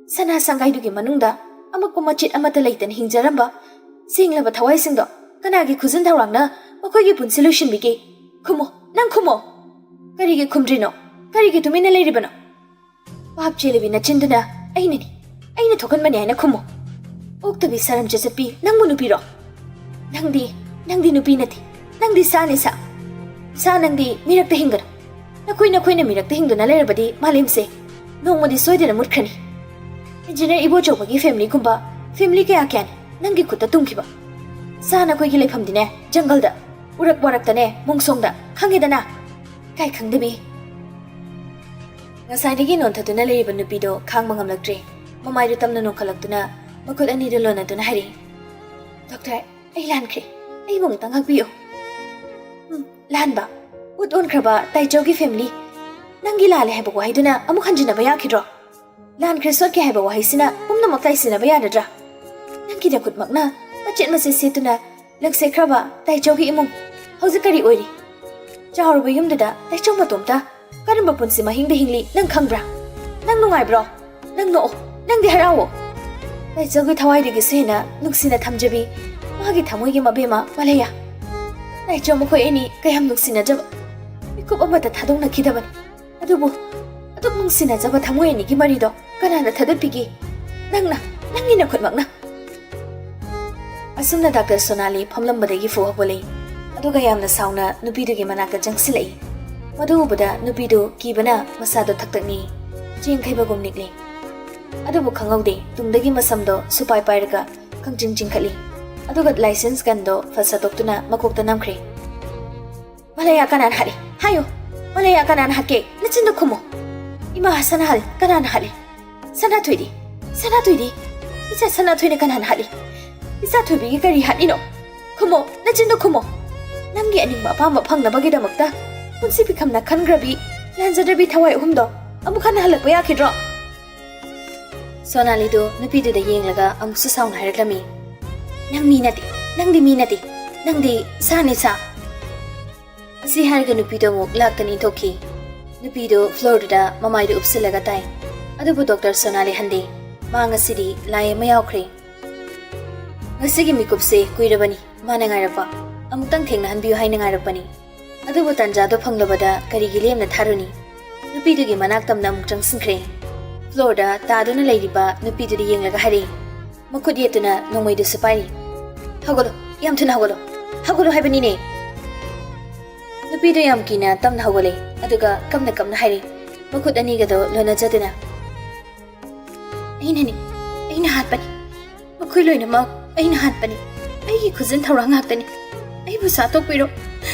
ꯁꯅꯥ ꯁꯪꯒꯥꯏꯗꯨꯒꯤ ꯃꯅꯨꯡꯗ ꯑꯃꯛꯄ ꯃꯆꯦꯠ ꯑꯃꯠꯇ ꯂꯩꯇꯅ ꯍꯤꯡꯖꯔꯝꯕ ꯁꯦꯡꯂꯕ ꯊꯋꯥꯏꯁꯤꯡꯗꯣ ꯀꯅꯥꯒꯤ ꯈꯨꯖꯤꯟ ꯊꯧꯔꯥꯡꯅ ꯃꯈꯣꯏꯒꯤ ꯄꯨꯟꯁꯤ ꯂꯣꯏꯁꯤꯟꯕꯤꯒꯦ? ꯈꯨꯝꯃꯣ, ꯅꯪ ꯈꯨꯝꯃꯣ꯫ ꯀꯔꯤꯒꯤ ꯈꯨꯝꯗ꯭ꯔꯤꯅꯣ? ꯀꯔꯤꯒꯤ ꯇꯨꯃꯤꯟꯅ ꯂꯩꯔꯤꯕꯅꯣ? ꯄꯥꯞ ꯆꯦꯜꯂꯕꯤ ꯅꯆꯤꯟꯗꯨꯅ ꯑꯩꯅꯅꯤ, ꯑꯩꯅ ꯊꯣꯛꯍꯟꯕꯅꯤ ꯍꯥꯏꯅ ꯈꯨꯝꯃꯣ꯫ ꯑꯣꯛꯇꯕꯤ ꯁꯔꯝ ꯆꯠꯆꯠꯄꯤ, ꯅꯪꯕꯨ ꯅꯨꯄꯤꯔꯣ? ꯅꯪꯗꯤ, ꯅꯪꯗꯤ ꯅꯨꯄꯤ ꯅꯠꯇꯦ, ꯅꯪꯗꯤ ꯁꯥꯅꯤ ꯁꯥ꯫ ꯁꯥ ꯅꯪꯗꯤ ꯃꯤꯔꯛꯇ ꯍꯤꯡꯒꯅꯨ꯫ ꯅꯈꯣꯏ ꯅꯈꯣꯏꯅ ꯃꯤꯔꯛꯇ ꯍꯤꯡꯗꯨꯅ ꯂꯩꯔꯕꯗꯤ ꯃꯥꯂꯦꯝꯁꯦ ꯅꯣꯡꯃꯗꯤ ꯁꯣꯏꯗꯅ ꯃꯨꯠꯈ꯭ꯔꯅꯤ꯫ Engineer ꯏꯕꯣꯆꯧꯕꯒꯤ familyꯒꯨꯝꯕ family ꯀꯌꯥ ꯀꯌꯥꯅꯤ ꯅꯪꯒꯤ ꯈꯨꯠꯇ ꯇꯨꯝꯈꯤꯕ꯫ ꯁꯥ ꯅꯈꯣꯏꯒꯤ ꯂꯩꯐꯝꯗꯤꯅꯦ ꯖꯪꯒꯜꯗ, ꯎꯔꯛ ꯋꯥꯔꯛꯇꯅꯦ, ꯃꯣꯡꯁꯣꯡꯗ, ꯈꯪꯉꯦꯗꯅ? ꯀꯥꯏ ꯈꯪꯗꯕꯤ꯫ ꯉꯁꯥꯏꯗꯒꯤ ꯅꯣꯟꯊꯗꯨꯅ ꯂꯩꯔꯤꯕ ꯅꯨꯄꯤꯗꯣ ꯈꯥꯡꯕ ꯉꯝꯂꯛꯇ꯭ꯔꯦ꯫ ꯃꯃꯥꯏꯗꯨ ꯇꯝꯅ ꯅꯣꯟꯈꯠꯂꯛꯇꯨꯅ ꯃꯈꯨꯠ ꯑꯅꯤꯗꯨ ꯂꯣꯟꯅꯗꯨꯅ ꯍꯥꯏꯔꯛꯏ, "ꯗꯣꯛꯇꯔ, ꯑꯩ ꯂꯥꯟꯈ꯭ꯔꯦ꯫ ꯑꯩꯕꯨ ꯑꯃꯨꯛꯇ ꯉꯥꯛꯄꯤꯌꯨ꯫" "ꯎꯝ, ꯂꯥꯟꯕ? ꯎꯠ ꯑꯣꯟꯈ꯭ꯔꯕ ꯇꯥꯏꯆꯧꯒꯤ family? ꯅꯪꯒꯤ ꯂꯥꯜꯂꯦ ꯍꯥꯏꯕ ꯋꯥꯍꯩꯗꯨꯅ ꯑꯃꯨꯛ ꯍꯟꯖꯤꯟꯅꯕ ꯌꯥꯈꯤꯗ꯭ꯔꯣ? ꯂꯥꯟꯈ꯭ꯔꯦ ꯁꯣꯠꯈ꯭ꯔꯦ ꯍꯥꯏꯕ ꯋꯥꯍꯩꯁꯤꯅ ꯄꯨꯝꯅꯃꯛ ꯇꯥꯏꯁꯤꯟꯅꯕ ꯌꯥꯔꯗ꯭ꯔꯥ? ꯅꯪꯒꯤ ꯅꯈꯨꯠꯃꯛꯅ ꯃꯆꯦꯠ ꯃꯆꯦꯠ ꯁꯦꯠꯇꯨꯅ ꯂꯪꯁꯦꯠꯈ꯭ꯔꯕ ꯇꯥꯏꯆꯧꯒꯤ ꯏꯃꯨꯡ ꯍꯧꯖꯤꯛ ꯀꯔꯤ ꯑꯣꯏꯔꯤ? ꯆꯥꯎꯔꯕ ꯌꯨꯝꯗꯨꯗ ꯇꯥꯏꯆꯧ ꯃꯇꯣꯝꯇ ꯀꯔꯝꯕ ꯄꯨꯟꯁꯤ ꯃꯍꯤꯡꯗ ꯍꯤꯡꯂꯤ ꯅꯪ ꯈꯪꯕ꯭ꯔꯥ? ꯅꯪ ꯅꯨꯡꯉꯥꯏꯕ꯭ꯔꯣ? ꯅꯪ ꯅꯣꯛꯑꯣ, ꯅꯪꯗꯤ ꯍꯔꯥꯎꯑꯣ꯫ ꯇꯥꯏꯆꯧꯒꯤ ꯊꯋꯥꯏꯗꯒꯤꯁꯨ ꯍꯦꯟꯅ ꯅꯨꯡꯁꯤꯅ ꯊꯝꯖꯕꯤ ꯃꯥꯒꯤ ꯊꯃꯣꯏꯒꯤ ꯃꯕꯦꯝꯃ ꯃꯂꯩꯌꯥ꯫ ꯇꯥꯏꯆꯧ ꯃꯈꯣꯏ ꯑꯅꯤ ꯀꯌꯥꯝ ꯅꯨꯡꯁꯤꯅꯖꯕ, ꯃꯤꯀꯨꯞ ꯑꯃꯇ ꯊꯥꯗꯣꯛꯅꯈꯤꯗꯕꯅꯤ꯫ ꯑꯗꯨꯕꯨ ꯑꯗꯨꯛ ꯅꯨꯡꯁꯤꯅꯖꯕ ꯊꯃꯣꯏ ꯑꯅꯤꯒꯤ ꯃꯔꯤꯗꯣ ꯀꯅꯥꯅ ꯊꯥꯗꯠꯄꯤꯒꯦ? ꯅꯪꯅ, ꯅꯪꯒꯤ ꯅꯈꯨꯠꯃꯛꯅ꯫" ꯑꯁꯨꯝꯅ ꯗꯥꯛꯇꯔ ꯁꯣꯅꯥꯂꯤ ꯐꯝꯂꯝꯕꯗꯒꯤ ꯐꯨ ꯍꯧꯒꯠꯂꯛꯏ꯫ ꯑꯗꯨꯒ ꯌꯥꯝꯅ ꯁꯥꯎꯅ ꯅꯨꯄꯤꯗꯨꯒꯤ ꯃꯅꯥꯛꯇ ꯆꯪꯁꯤꯜꯂꯛꯏ꯫ ꯃꯗꯨ ꯎꯕꯗ ꯅꯨꯄꯤꯗꯨ ꯀꯤꯕꯅ ꯃꯁꯥꯗꯣ ꯊꯛꯇꯛꯅꯤ, ꯆꯦꯡ ꯈꯩꯕꯒꯨꯝ ꯅꯤꯛꯂꯤ꯫ ꯑꯗꯨꯕꯨ ꯈꯪꯍꯧꯗꯦ, ꯇꯨꯡꯗꯒꯤ ꯃꯁꯝꯗꯣ ꯁꯨꯄꯥꯏ ꯄꯥꯏꯔꯒ ꯈꯪꯆꯤꯡ ꯆꯤꯡꯈꯠꯂꯤ꯫ ꯑꯗꯨꯒ license gunꯗꯣ ꯐꯠ ꯁꯠꯇꯣꯛꯇꯨꯅ ꯃꯀꯣꯛꯇ ꯅꯝꯈ꯭ꯔꯦ꯫ "ꯃꯂꯩꯌꯥ ꯀꯅꯥꯅ ꯍꯥꯠꯂꯤ? ꯍꯥꯏꯌꯨ! ꯃꯂꯩꯌꯥ ꯀꯅꯥꯅ ꯍꯥꯠꯀꯦ? ꯅꯆꯤꯟꯗꯣ ꯈꯨꯝꯃꯣ!" "ꯏꯃꯥ ꯁꯅꯥꯍꯜ ꯀꯅꯥꯅ ꯍꯥꯠꯂꯤ? ꯁꯅꯥꯊꯣꯏꯗꯤ? ꯁꯅꯥꯊꯣꯏꯗꯤ? ꯏꯆꯥ ꯁꯅꯥꯊꯣꯏꯅ ꯀꯅꯥꯅ ꯍꯥꯠꯂꯤ? ꯏꯆꯥ ꯊꯣꯏꯕꯤꯒꯤ ꯀꯔꯤ ꯍꯥꯠꯂꯤꯅꯣ? ꯈꯨꯝꯃꯣ! ꯅꯆꯤꯟꯗꯣ ꯈꯨꯝꯃꯣ!" "ꯅꯪꯒꯤ ꯑꯅꯤꯡꯕ ꯑꯄꯥꯝꯕ ꯐꯪꯅꯕꯒꯤꯗꯃꯛꯇ ꯄꯨꯟꯁꯤ ꯄꯤꯈꯝꯅ ꯈꯟꯈ꯭ꯔꯕꯤ ꯂꯥꯟꯖꯗꯕꯤ ꯊꯋꯥꯏ ꯑꯍꯨꯝꯗꯣ ꯑꯃꯨꯛ ꯍꯟꯅ ꯍꯜꯂꯛꯄ ꯌꯥꯈꯤꯗ꯭ꯔꯣ?" ꯁꯣꯅꯥꯂꯤꯗꯨ ꯅꯨꯄꯤꯗꯨꯗ ꯌꯦꯡꯂꯒ ꯑꯃꯨꯛꯁꯨ ꯁꯥꯎꯅ ꯍꯥꯏꯔꯛꯂꯝꯃꯤ, "ꯅꯪ ꯃꯤ ꯅꯠꯇꯦ, ꯅꯪꯗꯤ ꯃꯤ ꯅꯠꯇꯦ, ꯅꯪꯗꯤ ꯁꯥꯅꯤ ꯁꯥ꯫ ꯑꯁꯤ ꯍꯥꯏꯔꯒ ꯅꯨꯄꯤꯗꯣ ꯑꯃꯨꯛ ꯂꯥꯛꯇꯅ ꯏꯟꯊꯣꯛꯈꯤ꯫ ꯅꯨꯄꯤꯗꯣ ꯐ꯭ꯂꯣꯔꯗꯨꯗ ꯃꯃꯥꯏꯗꯨ ꯎꯞꯁꯤꯜꯂꯒ ꯇꯥꯏ꯫ ꯑꯗꯨꯕꯨ ꯗꯣꯛꯇꯔ ꯁꯣꯅꯥꯂꯤ ꯍꯟꯗꯦ꯫ ꯃꯥ ꯉꯁꯤꯗꯤ ꯂꯥꯏ ꯑꯃ ꯌꯥꯎꯈ꯭ꯔꯦ꯫ ꯉꯁꯤꯒꯤ ꯃꯤꯀꯨꯞꯁꯦ ꯀꯨꯏꯔꯕꯅꯤ ꯃꯥꯅ ꯉꯥꯏꯔꯛꯄ꯫ ꯑꯃꯨꯛꯇꯪ ꯊꯦꯡꯅꯍꯟꯕꯤꯌꯨ ꯍꯥꯏꯅ ꯉꯥꯏꯔꯛꯄꯅꯤ꯫ ꯑꯗꯨꯕꯨ ꯇꯥꯟꯖꯥꯗꯣ ꯐꯪꯂꯕꯗ ꯀꯔꯤꯒꯤ ꯂꯦꯝꯅ ꯊꯥꯔꯨꯅꯤ? ꯅꯨꯄꯤꯗꯨꯒꯤ ꯃꯅꯥꯛ ꯇꯝꯅ ꯑꯃꯨꯛ ꯆꯪꯁꯤꯟꯈ꯭ꯔꯦ꯫ ꯐ꯭ꯂꯣꯔꯗ ꯇꯥꯗꯨꯅ ꯂꯩꯔꯤꯕ ꯅꯨꯄꯤꯗꯨꯗ ꯌꯦꯡꯂꯒ ꯍꯥꯏꯔꯛꯏ, ꯃꯈꯨꯠ ꯌꯦꯠꯇꯨꯅ ꯅꯣꯡꯃꯩꯗꯨꯁꯨ ꯄꯥꯏꯔꯤ꯫ "ꯍꯧꯒꯠꯂꯣ, ꯌꯥꯝ ꯊꯨꯅ ꯍꯧꯒꯠꯂꯣ꯫ ꯍꯧꯒꯠꯂꯣ ꯍꯥꯏꯕꯅꯤꯅꯦ!" ꯅꯨꯄꯤꯗꯨ ꯌꯥꯝ ꯀꯤꯅ ꯇꯝꯅ ꯍꯧꯒꯠꯂꯦ, ꯑꯗꯨꯒ ꯀꯞꯅ ꯀꯞꯅ ꯍꯥꯏꯔꯤ, ꯃꯈꯨꯠ ꯑꯅꯤꯒꯗꯣ ꯂꯣꯟꯅꯖꯗꯨꯅ, "ꯑꯩꯅꯅꯤ, ꯑꯩꯅ ꯍꯥꯠꯄꯅꯤ꯫ ꯃꯈꯣꯏ ꯂꯣꯏꯅꯃꯛ ꯑꯩꯅ ꯍꯥꯠꯄꯅꯤ꯫ ꯑꯩꯒꯤ ꯈꯨꯖꯤꯟ ꯊꯧꯔꯥꯡ ꯉꯥꯛꯇꯅꯤ꯫ ꯑꯩꯕꯨ ꯁꯥꯠꯇꯣꯛꯄꯤꯔꯣ꯫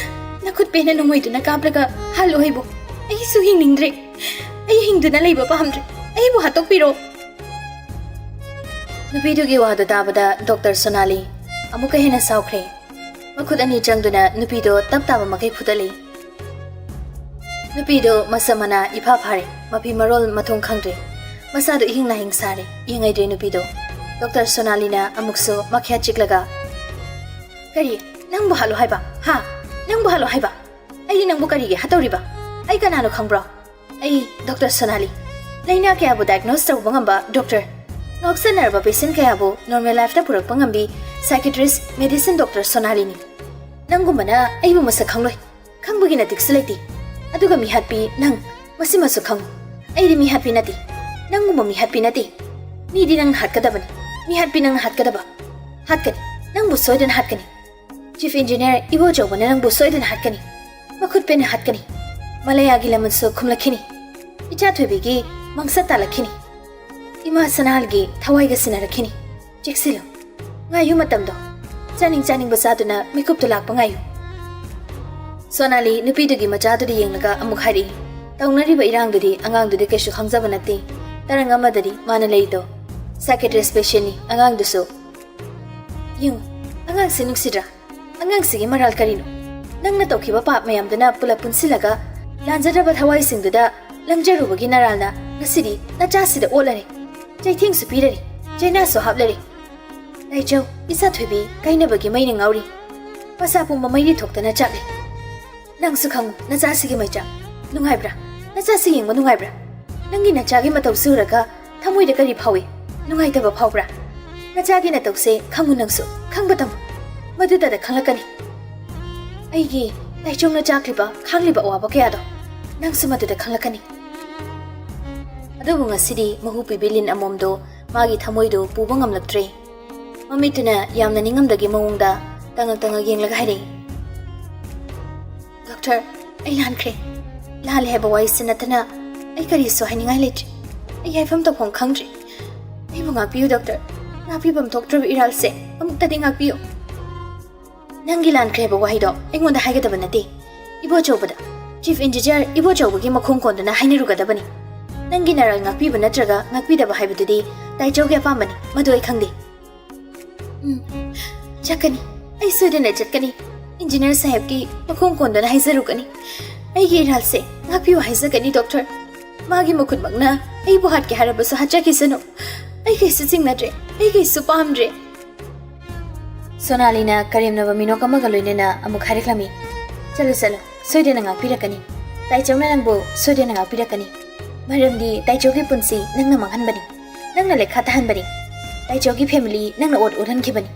ꯅꯈꯨꯠ ꯄꯦꯟꯅ ꯅꯣꯡꯃꯩꯗꯨꯅ ꯀꯥꯞꯂꯒ ꯍꯥꯠꯂꯨ ꯑꯩꯕꯨ꯫ ꯑꯩꯁꯨ ꯍꯤꯡꯅꯤꯡꯗ꯭ꯔꯦ꯫ ꯑꯩ ꯍꯤꯡꯗꯨꯅ ꯂꯩꯕ ꯄꯥꯝꯗ꯭ꯔꯦ꯫ ꯑꯩꯕꯨ ꯍꯥꯠꯇꯣꯛꯄꯤꯔꯣ꯫" ꯅꯨꯄꯤꯗꯨꯒꯤ ꯋꯥꯗꯨ ꯇꯥꯕꯗ ꯗꯣꯛꯇꯔ ꯁꯣꯅꯥꯂꯤ ꯑꯃꯨꯛꯀ ꯍꯦꯟꯅ ꯁꯥꯎꯈ꯭ꯔꯦ꯫ ꯃꯈꯨꯠ ꯑꯅꯤ ꯆꯪꯗꯨꯅ ꯅꯨꯄꯤꯗꯣ ꯇꯞ ꯇꯥꯕ ꯃꯈꯩ ꯐꯨꯗꯠꯂꯤ꯫ ꯅꯨꯄꯤꯗꯣ ꯃꯁꯝ ꯃꯅꯥ ꯏꯐꯥ ꯐꯥꯔꯦ, ꯃꯐꯤ ꯃꯔꯣꯜ ꯃꯊꯣꯡ ꯈꯪꯗ꯭ꯔꯦ꯫ ꯃꯁꯥꯗꯣ ꯏꯍꯤꯡ ꯅꯥꯍꯤꯡ ꯁꯥꯔꯦ, ꯌꯦꯡꯉꯩꯗ꯭ꯔꯦ ꯅꯨꯄꯤꯗꯣ꯫ ꯗꯣꯛꯇꯔ ꯁꯣꯅꯥꯂꯤꯅ ꯑꯃꯨꯛꯁꯨ ꯃꯈ꯭ꯌꯥ ꯆꯤꯛꯂꯒ, "ꯀꯔꯤ? ꯅꯪꯕꯨ ꯍꯥꯠꯂꯣ ꯍꯥꯏꯕ? ꯍꯥ? ꯅꯪꯕꯨ ꯍꯥꯠꯂꯣ ꯍꯥꯏꯕ? ꯑꯩꯗꯤ ꯅꯪꯕꯨ ꯀꯔꯤꯒꯤ ꯍꯥꯠꯇꯧꯔꯤꯕ? ꯑꯩ ꯀꯅꯥꯅꯣ ꯈꯪꯕ꯭ꯔꯣ? ꯑꯩ ꯗꯣꯛꯇꯔ ꯁꯣꯅꯥꯂꯤ, ꯂꯥꯏꯅꯥ ꯀꯌꯥꯕꯨ diagnose ꯇꯧꯕ ꯉꯝꯕ ꯗꯣꯛꯇꯔ, ꯉꯥꯎꯁꯟꯅꯔꯕ patient ꯀꯌꯥꯕꯨ normal lifeꯇ ꯄꯨꯔꯛꯄ ꯉꯝꯕꯤ psychiatrist, medicine ꯗꯣꯛꯇꯔ ꯁꯣꯅꯥꯂꯤꯅꯤ꯫ ꯅꯪꯒꯨꯝꯕꯅ ꯑꯩꯕꯨ ꯃꯁꯛ ꯈꯪꯂꯣꯏ, ꯈꯪꯕꯒꯤ ꯅꯇꯤꯛꯁꯨ ꯂꯩꯇꯦ꯫ ꯑꯗꯨꯒ ꯃꯤꯍꯥꯠꯄꯤ ꯅꯪ, ꯃꯁꯤꯃꯁꯨ ꯈꯪꯉꯨ, ꯑꯩꯗꯤ ꯃꯤꯍꯥꯠꯄꯤ ꯅꯠꯇꯦ, ꯅꯪꯒꯨꯝꯕ ꯃꯤꯍꯥꯠꯄꯤ ꯅꯠꯇꯦ꯫ ꯃꯤꯗꯤ ꯅꯪꯅ ꯍꯥꯠꯀꯗꯕꯅꯤ, ꯃꯤꯍꯥꯠꯄꯤ ꯅꯪꯅ ꯍꯥꯠꯀꯗꯕ꯫ ꯍꯥꯠꯀꯅꯤ, ꯅꯪꯕꯨ ꯁꯣꯏꯗꯅ ꯍꯥꯠꯀꯅꯤ꯫ Chief Engineer ꯏꯕꯣꯆꯧꯕꯅ ꯅꯪꯕꯨ ꯁꯣꯏꯗꯅ ꯍꯥꯠꯀꯅꯤ꯫ ꯃꯈꯨꯠ ꯄꯦꯟꯅ ꯍꯥꯠꯀꯅꯤ꯫ ꯃꯂꯌꯥꯒꯤ ꯂꯃꯟꯁꯨ ꯈꯨꯝꯂꯛꯈꯤꯅꯤ꯫ ꯏꯆꯥ ꯊꯣꯏꯕꯤꯒꯤ ꯃꯪꯁꯠ ꯇꯥꯜꯂꯛꯈꯤꯅꯤ꯫ ꯏꯃꯥ ꯁꯅꯥꯍꯜꯒꯤ ꯊꯋꯥꯏꯒ ꯁꯤꯟꯅꯔꯛꯈꯤꯅꯤ꯫ ꯆꯦꯛꯁꯤꯜꯂꯨ꯫ ꯉꯥꯏꯌꯨ ꯃꯇꯝꯗꯣ꯫ ꯆꯥꯅꯤꯡ ꯆꯥꯅꯤꯡꯕ ꯆꯥꯗꯨꯅ ꯃꯤꯀꯨꯞꯇꯨ ꯂꯥꯛꯄ ꯉꯥꯏꯌꯨ꯫" ꯁꯣꯅꯥꯂꯤ ꯅꯨꯄꯤꯗꯨꯒꯤ ꯃꯆꯥꯗꯨꯗ ꯌꯦꯡꯂꯒ ꯑꯃꯨꯛ ꯍꯥꯏꯔꯛꯏ, "ꯇꯧꯅꯔꯤꯕ ꯏꯔꯥꯡꯗꯨꯗꯤ ꯑꯉꯥꯡꯗꯨꯗꯤ ꯀꯩꯁꯨ ꯈꯪꯖꯕ ꯅꯠꯇꯦ꯫ ꯇꯔꯪ ꯑꯃꯗꯅꯤ ꯃꯥꯅ ꯂꯩꯔꯤꯗꯣ꯫ Psychiatrist patientꯅꯤ ꯑꯉꯥꯡꯗꯨꯁꯨ꯫ ꯌꯦꯡꯉꯨ, ꯑꯉꯥꯡꯁꯤ ꯅꯨꯡꯁꯤꯗ꯭ꯔꯥ? ꯑꯉꯥꯡꯁꯤꯒꯤ ꯃꯔꯥꯜ ꯀꯔꯤꯅꯣ? ꯅꯪꯅ ꯇꯧꯈꯤꯕ ꯄꯥꯞ ꯃꯌꯥꯝꯗꯨꯅ ꯄꯨꯂꯞ ꯄꯨꯟꯁꯤꯜꯂꯒ ꯂꯥꯟꯖꯗ꯭ꯔꯕ ꯊꯋꯥꯏꯁꯤꯡꯗꯨꯗ ꯂꯪꯖꯔꯨꯕꯒꯤ ꯅꯔꯥꯜꯅ ꯉꯁꯤꯗꯤ ꯅꯆꯥꯁꯤꯗ ꯑꯣꯠꯂꯔꯦ꯫ ꯆꯩꯊꯦꯡꯁꯨ ꯄꯤꯔꯔꯦ, ꯆꯩꯅꯥꯁꯨ ꯍꯥꯞꯂꯔꯦ꯫ ꯇꯥꯏꯆꯧ, ꯏꯆꯥ ꯊꯣꯏꯕꯤ ꯀꯥꯏꯅꯕꯒꯤ ꯃꯩꯅ ꯉꯥꯎꯔꯤ꯫ ꯃꯆꯥ ꯄꯨꯝꯕ ꯃꯩꯔꯤ ꯊꯣꯛꯇꯅ ꯆꯥꯛꯂꯤ꯫ ꯅꯪꯁꯨ ꯈꯪꯉꯨ, ꯅꯆꯥꯁꯤꯒꯤ ꯃꯩꯆꯥꯛ꯫ ꯅꯨꯡꯉꯥꯏꯕ꯭ꯔꯥ? ꯅꯆꯥꯁꯤ ꯌꯦꯡꯕ ꯅꯨꯡꯉꯥꯏꯕ꯭ꯔꯥ? ꯅꯪꯒꯤ ꯅꯆꯥꯒꯤ ꯃꯇꯧꯁꯤ ꯎꯔꯒ ꯊꯃꯣꯏꯗ ꯀꯔꯤ ꯐꯥꯎꯏ? ꯅꯨꯡꯉꯥꯏꯇꯕ ꯐꯥꯎꯕ꯭ꯔꯥ? ꯅꯆꯥꯒꯤ ꯅꯇꯧꯁꯦ ꯈꯪꯉꯨ ꯅꯪꯁꯨ, ꯈꯪꯕ ꯇꯝꯃꯨ꯫ ꯃꯗꯨꯗꯗ ꯈꯪꯂꯛꯀꯅꯤ꯫ ꯑꯩꯒꯤ ꯇꯥꯏꯆꯧꯅ ꯆꯥꯛꯂꯤꯕ, ꯈꯥꯡꯂꯤꯕ ꯑꯋꯥꯕ ꯀꯌꯥꯗꯣ ꯅꯪꯁꯨ ꯃꯗꯨꯗ ꯈꯪꯂꯛꯀꯅꯤ꯫ ꯑꯗꯨꯕꯨ ꯉꯁꯤꯗꯤ ꯃꯍꯨ ꯄꯤꯕꯤ ꯂꯤꯟ ꯑꯃꯣꯝꯗꯣ ꯃꯥꯒꯤ ꯊꯃꯣꯏꯗꯨ ꯄꯨꯕ ꯉꯝꯂꯛꯇ꯭ꯔꯦ꯫ ꯃꯃꯤꯠꯇꯨꯅ ꯌꯥꯝꯅ ꯅꯤꯡꯉꯝꯗꯒꯤ ꯃꯑꯣꯡꯗ ꯇꯉꯛ ꯇꯉꯛ ꯌꯦꯡꯂꯒ ꯍꯥꯏꯔꯛꯏ, "ꯗꯣꯛꯇꯔ, ꯑꯩ ꯂꯥꯟꯈ꯭ꯔꯦ꯫ ꯂꯥꯜꯂꯦ ꯍꯥꯏꯕ ꯋꯥꯍꯩꯁꯤ ꯅꯠꯇꯅ ꯑꯩ ꯀꯔꯤꯁꯨ ꯍꯥꯏꯅꯤꯡꯉꯥꯏ ꯂꯩꯇ꯭ꯔꯦ꯫ ꯑꯩ ꯍꯥꯏꯐꯝ ꯇꯧꯐꯝ ꯈꯪꯗ꯭ꯔꯦ꯫ ꯑꯩꯕꯨ ꯉꯥꯛꯄꯤꯌꯨ ꯗꯣꯛꯇꯔ꯫ ꯉꯥꯛꯄꯤꯐꯝ ꯊꯣꯛꯇ꯭ꯔꯕ ꯏꯔꯥꯜꯁꯦ ꯑꯃꯨꯛꯇꯗꯤ ꯉꯥꯛꯄꯤꯌꯨ꯫" "ꯅꯪꯒꯤ ꯂꯥꯟꯈ꯭ꯔꯦ ꯍꯥꯏꯕ ꯋꯥꯍꯩꯗꯣ ꯑꯩꯉꯣꯟꯗ ꯍꯥꯏꯒꯗꯕ ꯅꯠꯇꯦ꯫ ꯏꯕꯣꯆꯧꯕꯗ, ꯆꯤꯐ ꯏꯟꯖꯤꯅꯤꯌꯔ ꯏꯕꯣꯆꯧꯕꯒꯤ ꯃꯈꯣꯡ ꯀꯣꯟꯗꯨꯅ ꯍꯥꯏꯅꯔꯨꯒꯗꯕꯅꯤ꯫ ꯅꯪꯒꯤ ꯅꯔꯥꯜ ꯉꯥꯛꯄꯤꯕ ꯅꯠꯇ꯭ꯔꯒ ꯉꯥꯛꯄꯤꯗꯕ ꯍꯥꯏꯕꯗꯨꯗꯤ ꯇꯥꯏꯆꯧꯒꯤ ꯑꯄꯥꯝꯕꯅꯤ, ꯃꯗꯨ ꯑꯩ ꯈꯪꯗꯦ꯫" "ꯎꯝ, ꯆꯠꯀꯅꯤ꯫ ꯑꯩ ꯁꯣꯏꯗꯅ ꯆꯠꯀꯅꯤ꯫ ꯏꯟꯖꯤꯅꯤꯌꯔ ꯁꯥꯍꯦꯕꯀꯤ ꯃꯈꯣꯡ ꯀꯣꯟꯗꯨꯅ ꯍꯥꯏꯖꯔꯨꯒꯅꯤ꯫ ꯑꯩꯒꯤ ꯏꯔꯥꯜꯁꯦ ꯉꯥꯛꯄꯤꯌꯨ ꯍꯥꯏꯖꯒꯅꯤ ꯗꯣꯛꯇꯔ꯫ ꯃꯥꯒꯤ ꯃꯈꯨꯠꯃꯛꯅ ꯑꯩꯕꯨ ꯍꯥꯠꯀꯦ ꯍꯥꯏꯔꯕꯁꯨ ꯍꯥꯠꯆꯈꯤꯁꯅꯨ꯫ ꯑꯩ ꯀꯩꯁꯨ ꯆꯤꯡꯅꯗ꯭ꯔꯦ, ꯑꯩ ꯀꯩꯁꯨ ꯄꯥꯝꯗ꯭ꯔꯦ꯫" ꯁꯣꯅꯥꯂꯤꯅ ꯀꯔꯦꯝꯅꯕ ꯃꯤꯅꯣꯛ ꯑꯃꯒ ꯂꯣꯏꯅꯅ ꯑꯃꯨꯛ ꯍꯥꯏꯔꯛꯂꯝꯃꯤ, "ꯆꯠꯂꯨ, ꯆꯠꯂꯨ, ꯁꯣꯏꯗꯅ ꯉꯥꯛꯄꯤꯔꯛꯀꯅꯤ꯫ ꯇꯥꯏꯆꯧꯅ ꯅꯪꯕꯨ ꯁꯣꯏꯗꯅ ꯉꯥꯛꯄꯤꯔꯛꯀꯅꯤ꯫ ꯃꯔꯝꯗꯤ ꯇꯥꯏꯆꯧꯒꯤ ꯄꯨꯟꯁꯤ ꯅꯪꯅ ꯃꯥꯡꯍꯟꯕꯅꯤ, ꯅꯪꯅ ꯂꯩꯈꯥ ꯇꯥꯍꯟꯕꯅꯤ꯫ ꯇꯥꯏꯆꯧꯒꯤ ꯐꯦꯃꯤꯂꯤ ꯅꯪꯅ ꯑꯣꯠ ꯑꯣꯠꯍꯟꯈꯤꯕꯅꯤ꯫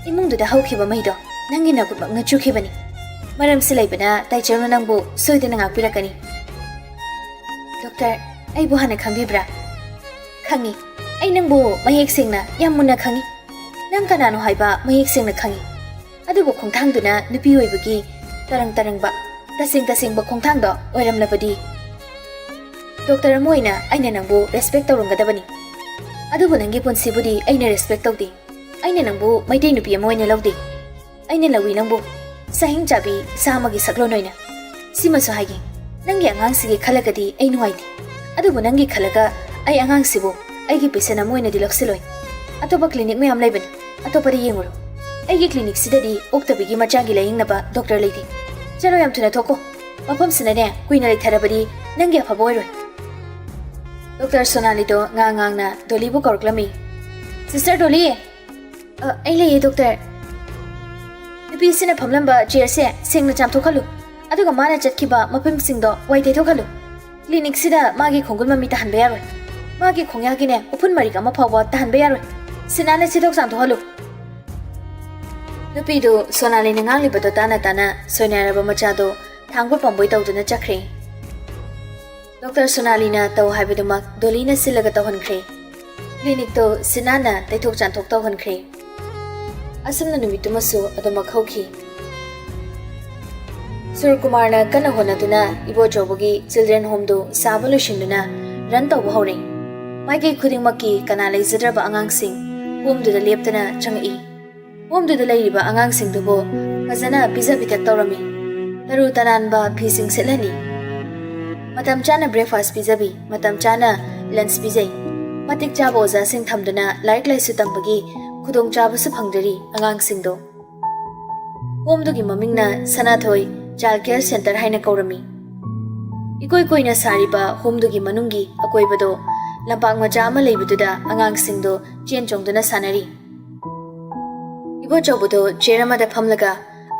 ꯏꯃꯨꯡꯗꯨꯗ ꯍꯧꯈꯤꯕ ꯃꯩꯗꯣ ꯅꯪꯒꯤ ꯅꯈꯨꯠꯃꯛꯅ ꯆꯨꯈꯤꯕꯅꯤ꯫ ꯃꯔꯝꯁꯤ ꯂꯩꯕꯅ ꯇꯥꯏꯆꯧꯅ ꯅꯪꯕꯨ ꯁꯣꯏꯗꯅ ꯉꯥꯛꯄꯤꯔꯛꯀꯅꯤ꯫" "ꯗꯣꯛꯇꯔ, ꯑꯩꯕꯨ ꯍꯥꯟꯅ ꯈꯪꯕꯤꯕ꯭ꯔꯥ?" "ꯈꯪꯉꯤ꯫ ꯑꯩ ꯅꯪꯕꯨ ꯃꯌꯦꯛ ꯁꯦꯡꯅ ꯌꯥꯝ ꯃꯨꯟꯅ ꯈꯪꯉꯤ꯫ ꯅꯪ ꯀꯅꯥꯅꯣ ꯍꯥꯏꯕ ꯃꯌꯦꯛ ꯁꯦꯡꯅ ꯈꯪꯉꯤ꯫ ꯑꯗꯨꯕꯨ ꯈꯣꯡꯊꯥꯡꯗꯨꯅ ꯅꯨꯄꯤ ꯑꯣꯏꯕꯒꯤ ꯇꯔꯪ ꯇꯔꯪꯕ, ꯇꯁꯦꯡ ꯇꯁꯦꯡꯕ ꯈꯣꯡꯊꯥꯡꯗꯣ ꯑꯣꯏꯔꯝꯂꯕꯗꯤ, ꯗꯣꯛꯇꯔ ꯑꯃ ꯑꯣꯏꯅ ꯑꯩꯅ ꯅꯪꯕꯨ ꯔꯦꯁꯄꯦꯛ ꯇꯧꯔꯝꯒꯗꯕꯅꯤ꯫ ꯑꯗꯨꯕꯨ ꯅꯪꯒꯤ ꯄꯨꯟꯁꯤꯕꯨꯗꯤ ꯑꯩꯅ ꯔꯦꯁꯄꯦꯛ ꯇꯧꯗꯦ꯫ ꯑꯩꯅ ꯅꯪꯕꯨ ꯃꯩꯇꯩ ꯅꯨꯄꯤ ꯑꯃ ꯑꯣꯏꯅ ꯂꯧꯗꯦ꯫ ꯑꯩꯅ ꯂꯧꯏ ꯅꯪꯕꯨ ꯁꯍꯤꯡ ꯆꯥꯕꯤ ꯏꯆꯥ ꯑꯃꯒꯤ ꯁꯛꯂꯣꯟ ꯑꯣꯏꯅ꯫ ꯁꯤꯃꯁꯨ ꯍꯥꯏꯒꯦ, ꯅꯪꯒꯤ ꯑꯉꯥꯡꯁꯤꯒꯤ ꯈꯜꯂꯒꯗꯤ ꯑꯩ ꯅꯨꯡꯉꯥꯏꯇꯦ꯫ ꯑꯗꯨꯕꯨ ꯅꯪꯒꯤ ꯈꯜꯂꯒ ꯑꯩ ꯑꯉꯥꯡꯁꯤꯕꯨ ꯑꯩꯒꯤ ꯄꯦꯁꯦꯟ ꯑꯃ ꯑꯣꯏꯅꯗꯤ ꯂꯧꯁꯤꯜꯂꯣꯏ꯫ ꯑꯇꯣꯞꯄ ꯀ꯭ꯂꯤꯅꯤꯛ ꯃꯌꯥꯝ ꯂꯩꯕꯅꯤ, ꯑꯇꯣꯞꯄꯗ ꯌꯦꯡꯉꯨꯔꯣ꯫ ꯑꯩꯒꯤ ꯀ꯭ꯂꯤꯅꯤꯛꯁꯤꯗꯗꯤ ꯑꯣꯛꯇꯕꯤꯒꯤ ꯃꯆꯥꯒꯤ ꯂꯥꯌꯦꯡꯅꯕ ꯗꯣꯛꯇꯔ ꯂꯩꯇꯦ꯫ ꯆꯠꯂꯣ, ꯌꯥꯝ ꯊꯨꯅ ꯊꯣꯛꯀꯣ꯫ ꯃꯐꯝꯁꯤꯅꯅꯦ ꯀꯨꯏꯅ ꯂꯩꯊꯔꯕꯗꯤ ꯅꯪꯒꯤ ꯑꯐꯕ ꯑꯣꯏꯔꯣꯏ꯫" ꯗꯣꯛꯇꯔ ꯁꯣꯅꯥꯂꯤꯗꯣ ꯉꯥꯡ ꯉꯥꯡꯅ ꯗꯣꯂꯤꯕꯨ ꯀꯧꯔꯛꯂꯝꯃꯤ꯫ "ꯁꯤꯁꯇꯔ ꯗꯣꯂꯤ!" ꯑ, ꯑꯩ ꯂꯩꯌꯦ, ꯗꯣꯛꯇꯔ꯫ ꯅꯨꯄꯤꯁꯤꯅ ꯐꯝꯂꯝꯕ ꯆꯤꯌꯔꯁꯦ ꯁꯦꯡꯅ ꯆꯥꯝꯊꯣꯛꯍꯜꯂꯨ, ꯑꯗꯨꯒ ꯃꯥꯅ ꯆꯠꯈꯤꯕ ꯃꯐꯝꯁꯤꯡꯗꯣ ꯋꯥꯏ ꯇꯩꯊꯣꯛꯍꯜꯂꯨ꯫ ꯀ꯭ꯂꯤꯅꯤꯛꯁꯤꯗ ꯃꯥꯒꯤ ꯈꯣꯡꯒꯨꯜ ꯃꯃꯤ ꯇꯥꯍꯟꯕ ꯌꯥꯔꯣꯏ꯫ ꯃꯥꯒꯤ ꯈꯣꯡꯌꯥꯒꯤꯅꯦ ꯎꯐꯨꯟ ꯃꯔꯤꯛ ꯑꯃ ꯐꯥꯎꯕ ꯇꯥꯍꯟꯕ ꯌꯥꯔꯣꯏ꯫ ꯁꯤꯅꯥꯅ ꯁꯤꯗꯣꯛ ꯆꯥꯝꯊꯣꯛꯍꯜꯂꯨ꯫ ꯅꯨꯄꯤꯗꯨ ꯁꯣꯅꯥꯂꯤꯅ ꯉꯥꯡꯂꯤꯕꯗꯣ ꯇꯥꯅ ꯇꯥꯅ ꯁꯣꯏꯅꯥꯏꯔꯕ ꯃꯆꯥꯗꯣ ꯊꯥꯡꯕ ꯄꯥꯝꯕꯣꯏ ꯇꯧꯗꯨꯅ ꯆꯠꯈ꯭ꯔꯦ꯫ ꯗꯣꯛꯇꯔ ꯁꯣꯅꯥꯂꯤꯅ ꯇꯧ ꯍꯥꯏꯕꯗꯨꯃꯛ ꯗꯣꯂꯤꯅ ꯁꯤꯜꯂꯒ ꯇꯧꯍꯟꯈ꯭ꯔꯦ꯫ ꯀ꯭ꯂꯤꯅꯤꯛꯇꯣ ꯁꯤꯅꯥꯅ ꯇꯩꯊꯣꯛ ꯆꯥꯝꯊꯣꯛ ꯇꯧꯍꯟꯈ꯭ꯔꯦ꯫ ꯑꯁꯨꯝꯅ ꯅꯨꯃꯤꯠꯇꯨꯃꯁꯨ ꯑꯗꯨꯃꯛ ꯍꯧꯈꯤ꯫ ꯁꯨꯔꯀꯨꯃꯥꯔꯅ ꯀꯟꯅ ꯍꯣꯠꯅꯗꯨꯅ ꯏꯕꯣꯆꯧꯕꯒꯤ ꯆꯤꯜꯗ꯭ꯔꯦꯟ ꯍꯣꯝꯗꯨ ꯁꯥꯕ ꯂꯣꯏꯁꯤꯟꯗꯨꯅ ꯔꯟ ꯇꯧꯕ ꯍꯧꯔꯦ꯫ ꯃꯥꯏꯀꯩ ꯈꯨꯗꯤꯡꯃꯛꯀꯤ ꯀꯅꯥ ꯂꯩꯖꯗ꯭ꯔꯕ ꯑꯉꯥꯡꯁꯤꯡ ꯍꯣꯝꯗꯨꯗ ꯂꯦꯞꯇꯅ ꯆꯪꯉꯛꯏ꯫ ꯍꯣꯝꯗꯨꯗ ꯂꯩꯔꯤꯕ ꯑꯉꯥꯡꯁꯤꯡꯗꯨꯕꯨ ꯐꯖꯅ ꯄꯤꯖ ꯄꯤꯊꯛ ꯇꯧꯔꯝꯃꯤ꯫ ꯇꯔꯨ ꯇꯅꯥꯟꯕ ꯐꯤꯁꯤꯡ ꯁꯦꯠꯍꯜꯂꯤ꯫ ꯃꯇꯝ ꯆꯥꯅ ꯕ꯭ꯔꯦꯛꯐꯥꯁ ꯄꯤꯖꯕꯤ, ꯃꯇꯝ ꯆꯥꯅ ꯂꯟꯆ ꯄꯤꯖꯩ꯫ ꯃꯇꯤꯛ ꯆꯥꯕ ꯑꯣꯖꯥꯁꯤꯡ ꯊꯝꯗꯨꯅ ꯂꯥꯏꯔꯤꯛ ꯂꯥꯏꯁꯨ ꯇꯝꯕꯒꯤ ꯈꯨꯗꯣꯡꯆꯥꯕꯁꯨ ꯐꯪꯖꯔꯤ ꯑꯉꯥꯡꯁꯤꯡꯗꯣ꯫ ꯍꯣꯝꯗꯨꯒꯤ ꯃꯃꯤꯡꯅ ꯁꯅꯥꯊꯣꯏ ꯆꯥꯏꯜ ꯀꯦꯌꯔ ꯁꯦꯟꯇꯔ ꯍꯥꯏꯅ ꯀꯧꯔꯝꯃꯤ꯫ ꯏꯀꯣꯏ ꯀꯣꯏꯅ ꯁꯥꯔꯤꯕ ꯍꯣꯝꯗꯨꯒꯤ ꯃꯅꯨꯡꯒꯤ ꯑꯀꯣꯏꯕꯗꯣ ꯂꯝꯄꯥꯛ ꯃꯆꯥ ꯑꯃ ꯂꯩꯕꯗꯨꯗ ꯑꯉꯥꯡꯁꯤꯡꯗꯣ ꯆꯦꯟ ꯆꯣꯡꯗꯨꯅ ꯁꯥꯟꯅꯔꯤ꯫ ꯏꯕꯣꯆꯧꯕꯗꯣ ꯆꯤꯌꯔ ꯑꯃꯗ ꯐꯝꯂꯒ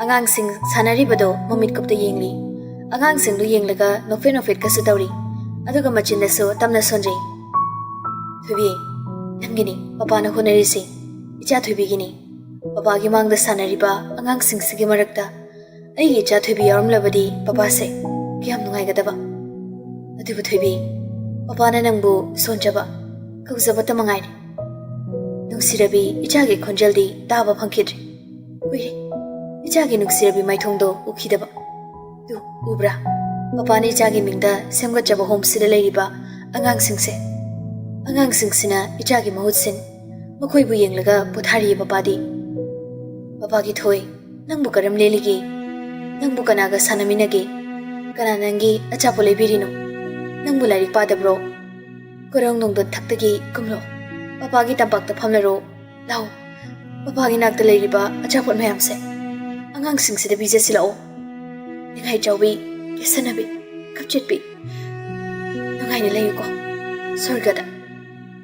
ꯑꯉꯥꯡꯁꯤꯡ ꯁꯥꯟꯅꯔꯤꯕꯗꯣ ꯃꯃꯤꯠ ꯀꯨꯞꯇ ꯌꯦꯡꯂꯤ꯫ ꯑꯉꯥꯡꯁꯤꯡꯗꯨ ꯌꯦꯡꯂꯒ ꯅꯣꯛꯐꯦꯠ ꯅꯣꯛꯐꯦꯠꯀꯁꯨ ꯇꯧꯔꯤ꯫ ꯑꯗꯨꯒ ꯃꯆꯤꯟꯗꯁꯨ ꯇꯞꯅ ꯁꯣꯟꯖꯩ꯫ "ꯊꯣꯏꯕꯤ, ꯅꯪꯒꯤꯅꯤ ꯄꯄꯥꯅ ꯍꯣꯠꯅꯔꯤꯁꯤ꯫ ꯏꯆꯥ ꯊꯣꯏꯕꯤꯒꯤꯅꯤ꯫ ꯄꯄꯥꯒꯤ ꯃꯥꯡꯗ ꯁꯥꯟꯅꯔꯤꯕ ꯑꯉꯥꯡꯁꯤꯡꯁꯤꯒꯤ ꯃꯔꯛꯇ ꯑꯩꯒꯤ ꯏꯆꯥ ꯊꯣꯏꯕꯤ ꯌꯥꯎꯔꯝꯂꯕꯗꯤ ꯄꯄꯥꯁꯦ ꯀꯌꯥꯝ ꯅꯨꯡꯉꯥꯏꯒꯗꯕ꯫ ꯑꯗꯨꯕꯨ ꯊꯣꯏꯕꯤ, ꯄꯄꯥꯅ ꯅꯪꯕꯨ ꯁꯣꯟꯖꯕ, ꯀꯧꯖꯕꯇ ꯃꯉꯥꯏꯔꯦ꯫ ꯅꯨꯡꯁꯤꯔꯕꯤ ꯏꯆꯥꯒꯤ ꯈꯣꯟꯖꯦꯜꯗꯤ ꯇꯥꯕ ꯐꯪꯈꯤꯗ꯭ꯔꯦ꯫ ꯀꯨꯏꯔꯦ ꯏꯆꯥꯒꯤ ꯅꯨꯡꯁꯤꯔꯕꯤ ꯃꯥꯏꯊꯣꯡꯗꯣ ꯎꯈꯤꯗꯕ꯫ ꯇꯨ, ꯎꯕ꯭ꯔꯥ? ꯄꯄꯥꯅ ꯏꯆꯥꯒꯤ ꯃꯤꯡꯗ ꯁꯦꯝꯒꯠꯆꯕ ꯍꯣꯝꯁꯤꯗ ꯂꯩꯔꯤꯕ ꯑꯉꯥꯡꯁꯤꯡꯁꯦ꯫ ꯑꯉꯥꯡꯁꯤꯡꯁꯤꯅ ꯏꯆꯥꯒꯤ ꯃꯍꯨꯠ ꯁꯤꯟ ꯃꯈꯣꯏꯕꯨ ꯌꯦꯡꯂꯒ ꯄꯣꯊꯥꯔꯤꯌꯦ ꯄꯄꯥꯗꯤ꯫ ꯄꯄꯥꯒꯤ ꯊꯣꯏ, ꯅꯪꯕꯨ ꯀꯔꯝ ꯂꯦꯜꯂꯤꯒꯦ? ꯅꯪꯕꯨ ꯀꯅꯥꯒ ꯁꯥꯟꯅꯃꯤꯟꯅꯒꯦ? ꯀꯅꯥ ꯅꯪꯒꯤ ꯑꯆꯥꯄꯣꯠ ꯂꯩꯕꯤꯔꯤꯅꯣ? ꯅꯪꯕꯨ ꯂꯥꯏꯔꯤꯛ ꯄꯥꯗꯕ꯭ꯔꯣ? ꯀꯣꯔꯧ ꯅꯣꯡꯗꯣꯟ ꯊꯛꯇꯒꯤ ꯀꯨꯝꯂꯣ꯫ ꯄꯄꯥꯒꯤ ꯇꯝꯄꯥꯛꯇ ꯐꯝꯂꯔꯣ꯫ ꯂꯥꯛꯑꯣ, ꯄꯄꯥꯒꯤ ꯅꯥꯛꯇ ꯂꯩꯔꯤꯕ ꯑꯆꯥꯄꯣꯠ ꯃꯌꯥꯝꯁꯦ ꯑꯉꯥꯡꯁꯤꯡꯁꯤꯗ ꯄꯤꯖꯁꯤꯜꯂꯛꯑꯣ꯫ ꯅꯤꯡꯉꯥꯏ ꯆꯥꯎꯕꯤ, ꯀꯦꯁꯟꯅꯕꯤ, ꯀꯞꯆꯦꯠꯄꯤ, ꯅꯨꯡꯉꯥꯏꯅ ꯂꯩꯌꯨꯀꯣ ꯁ꯭ꯋꯔꯒꯗ꯫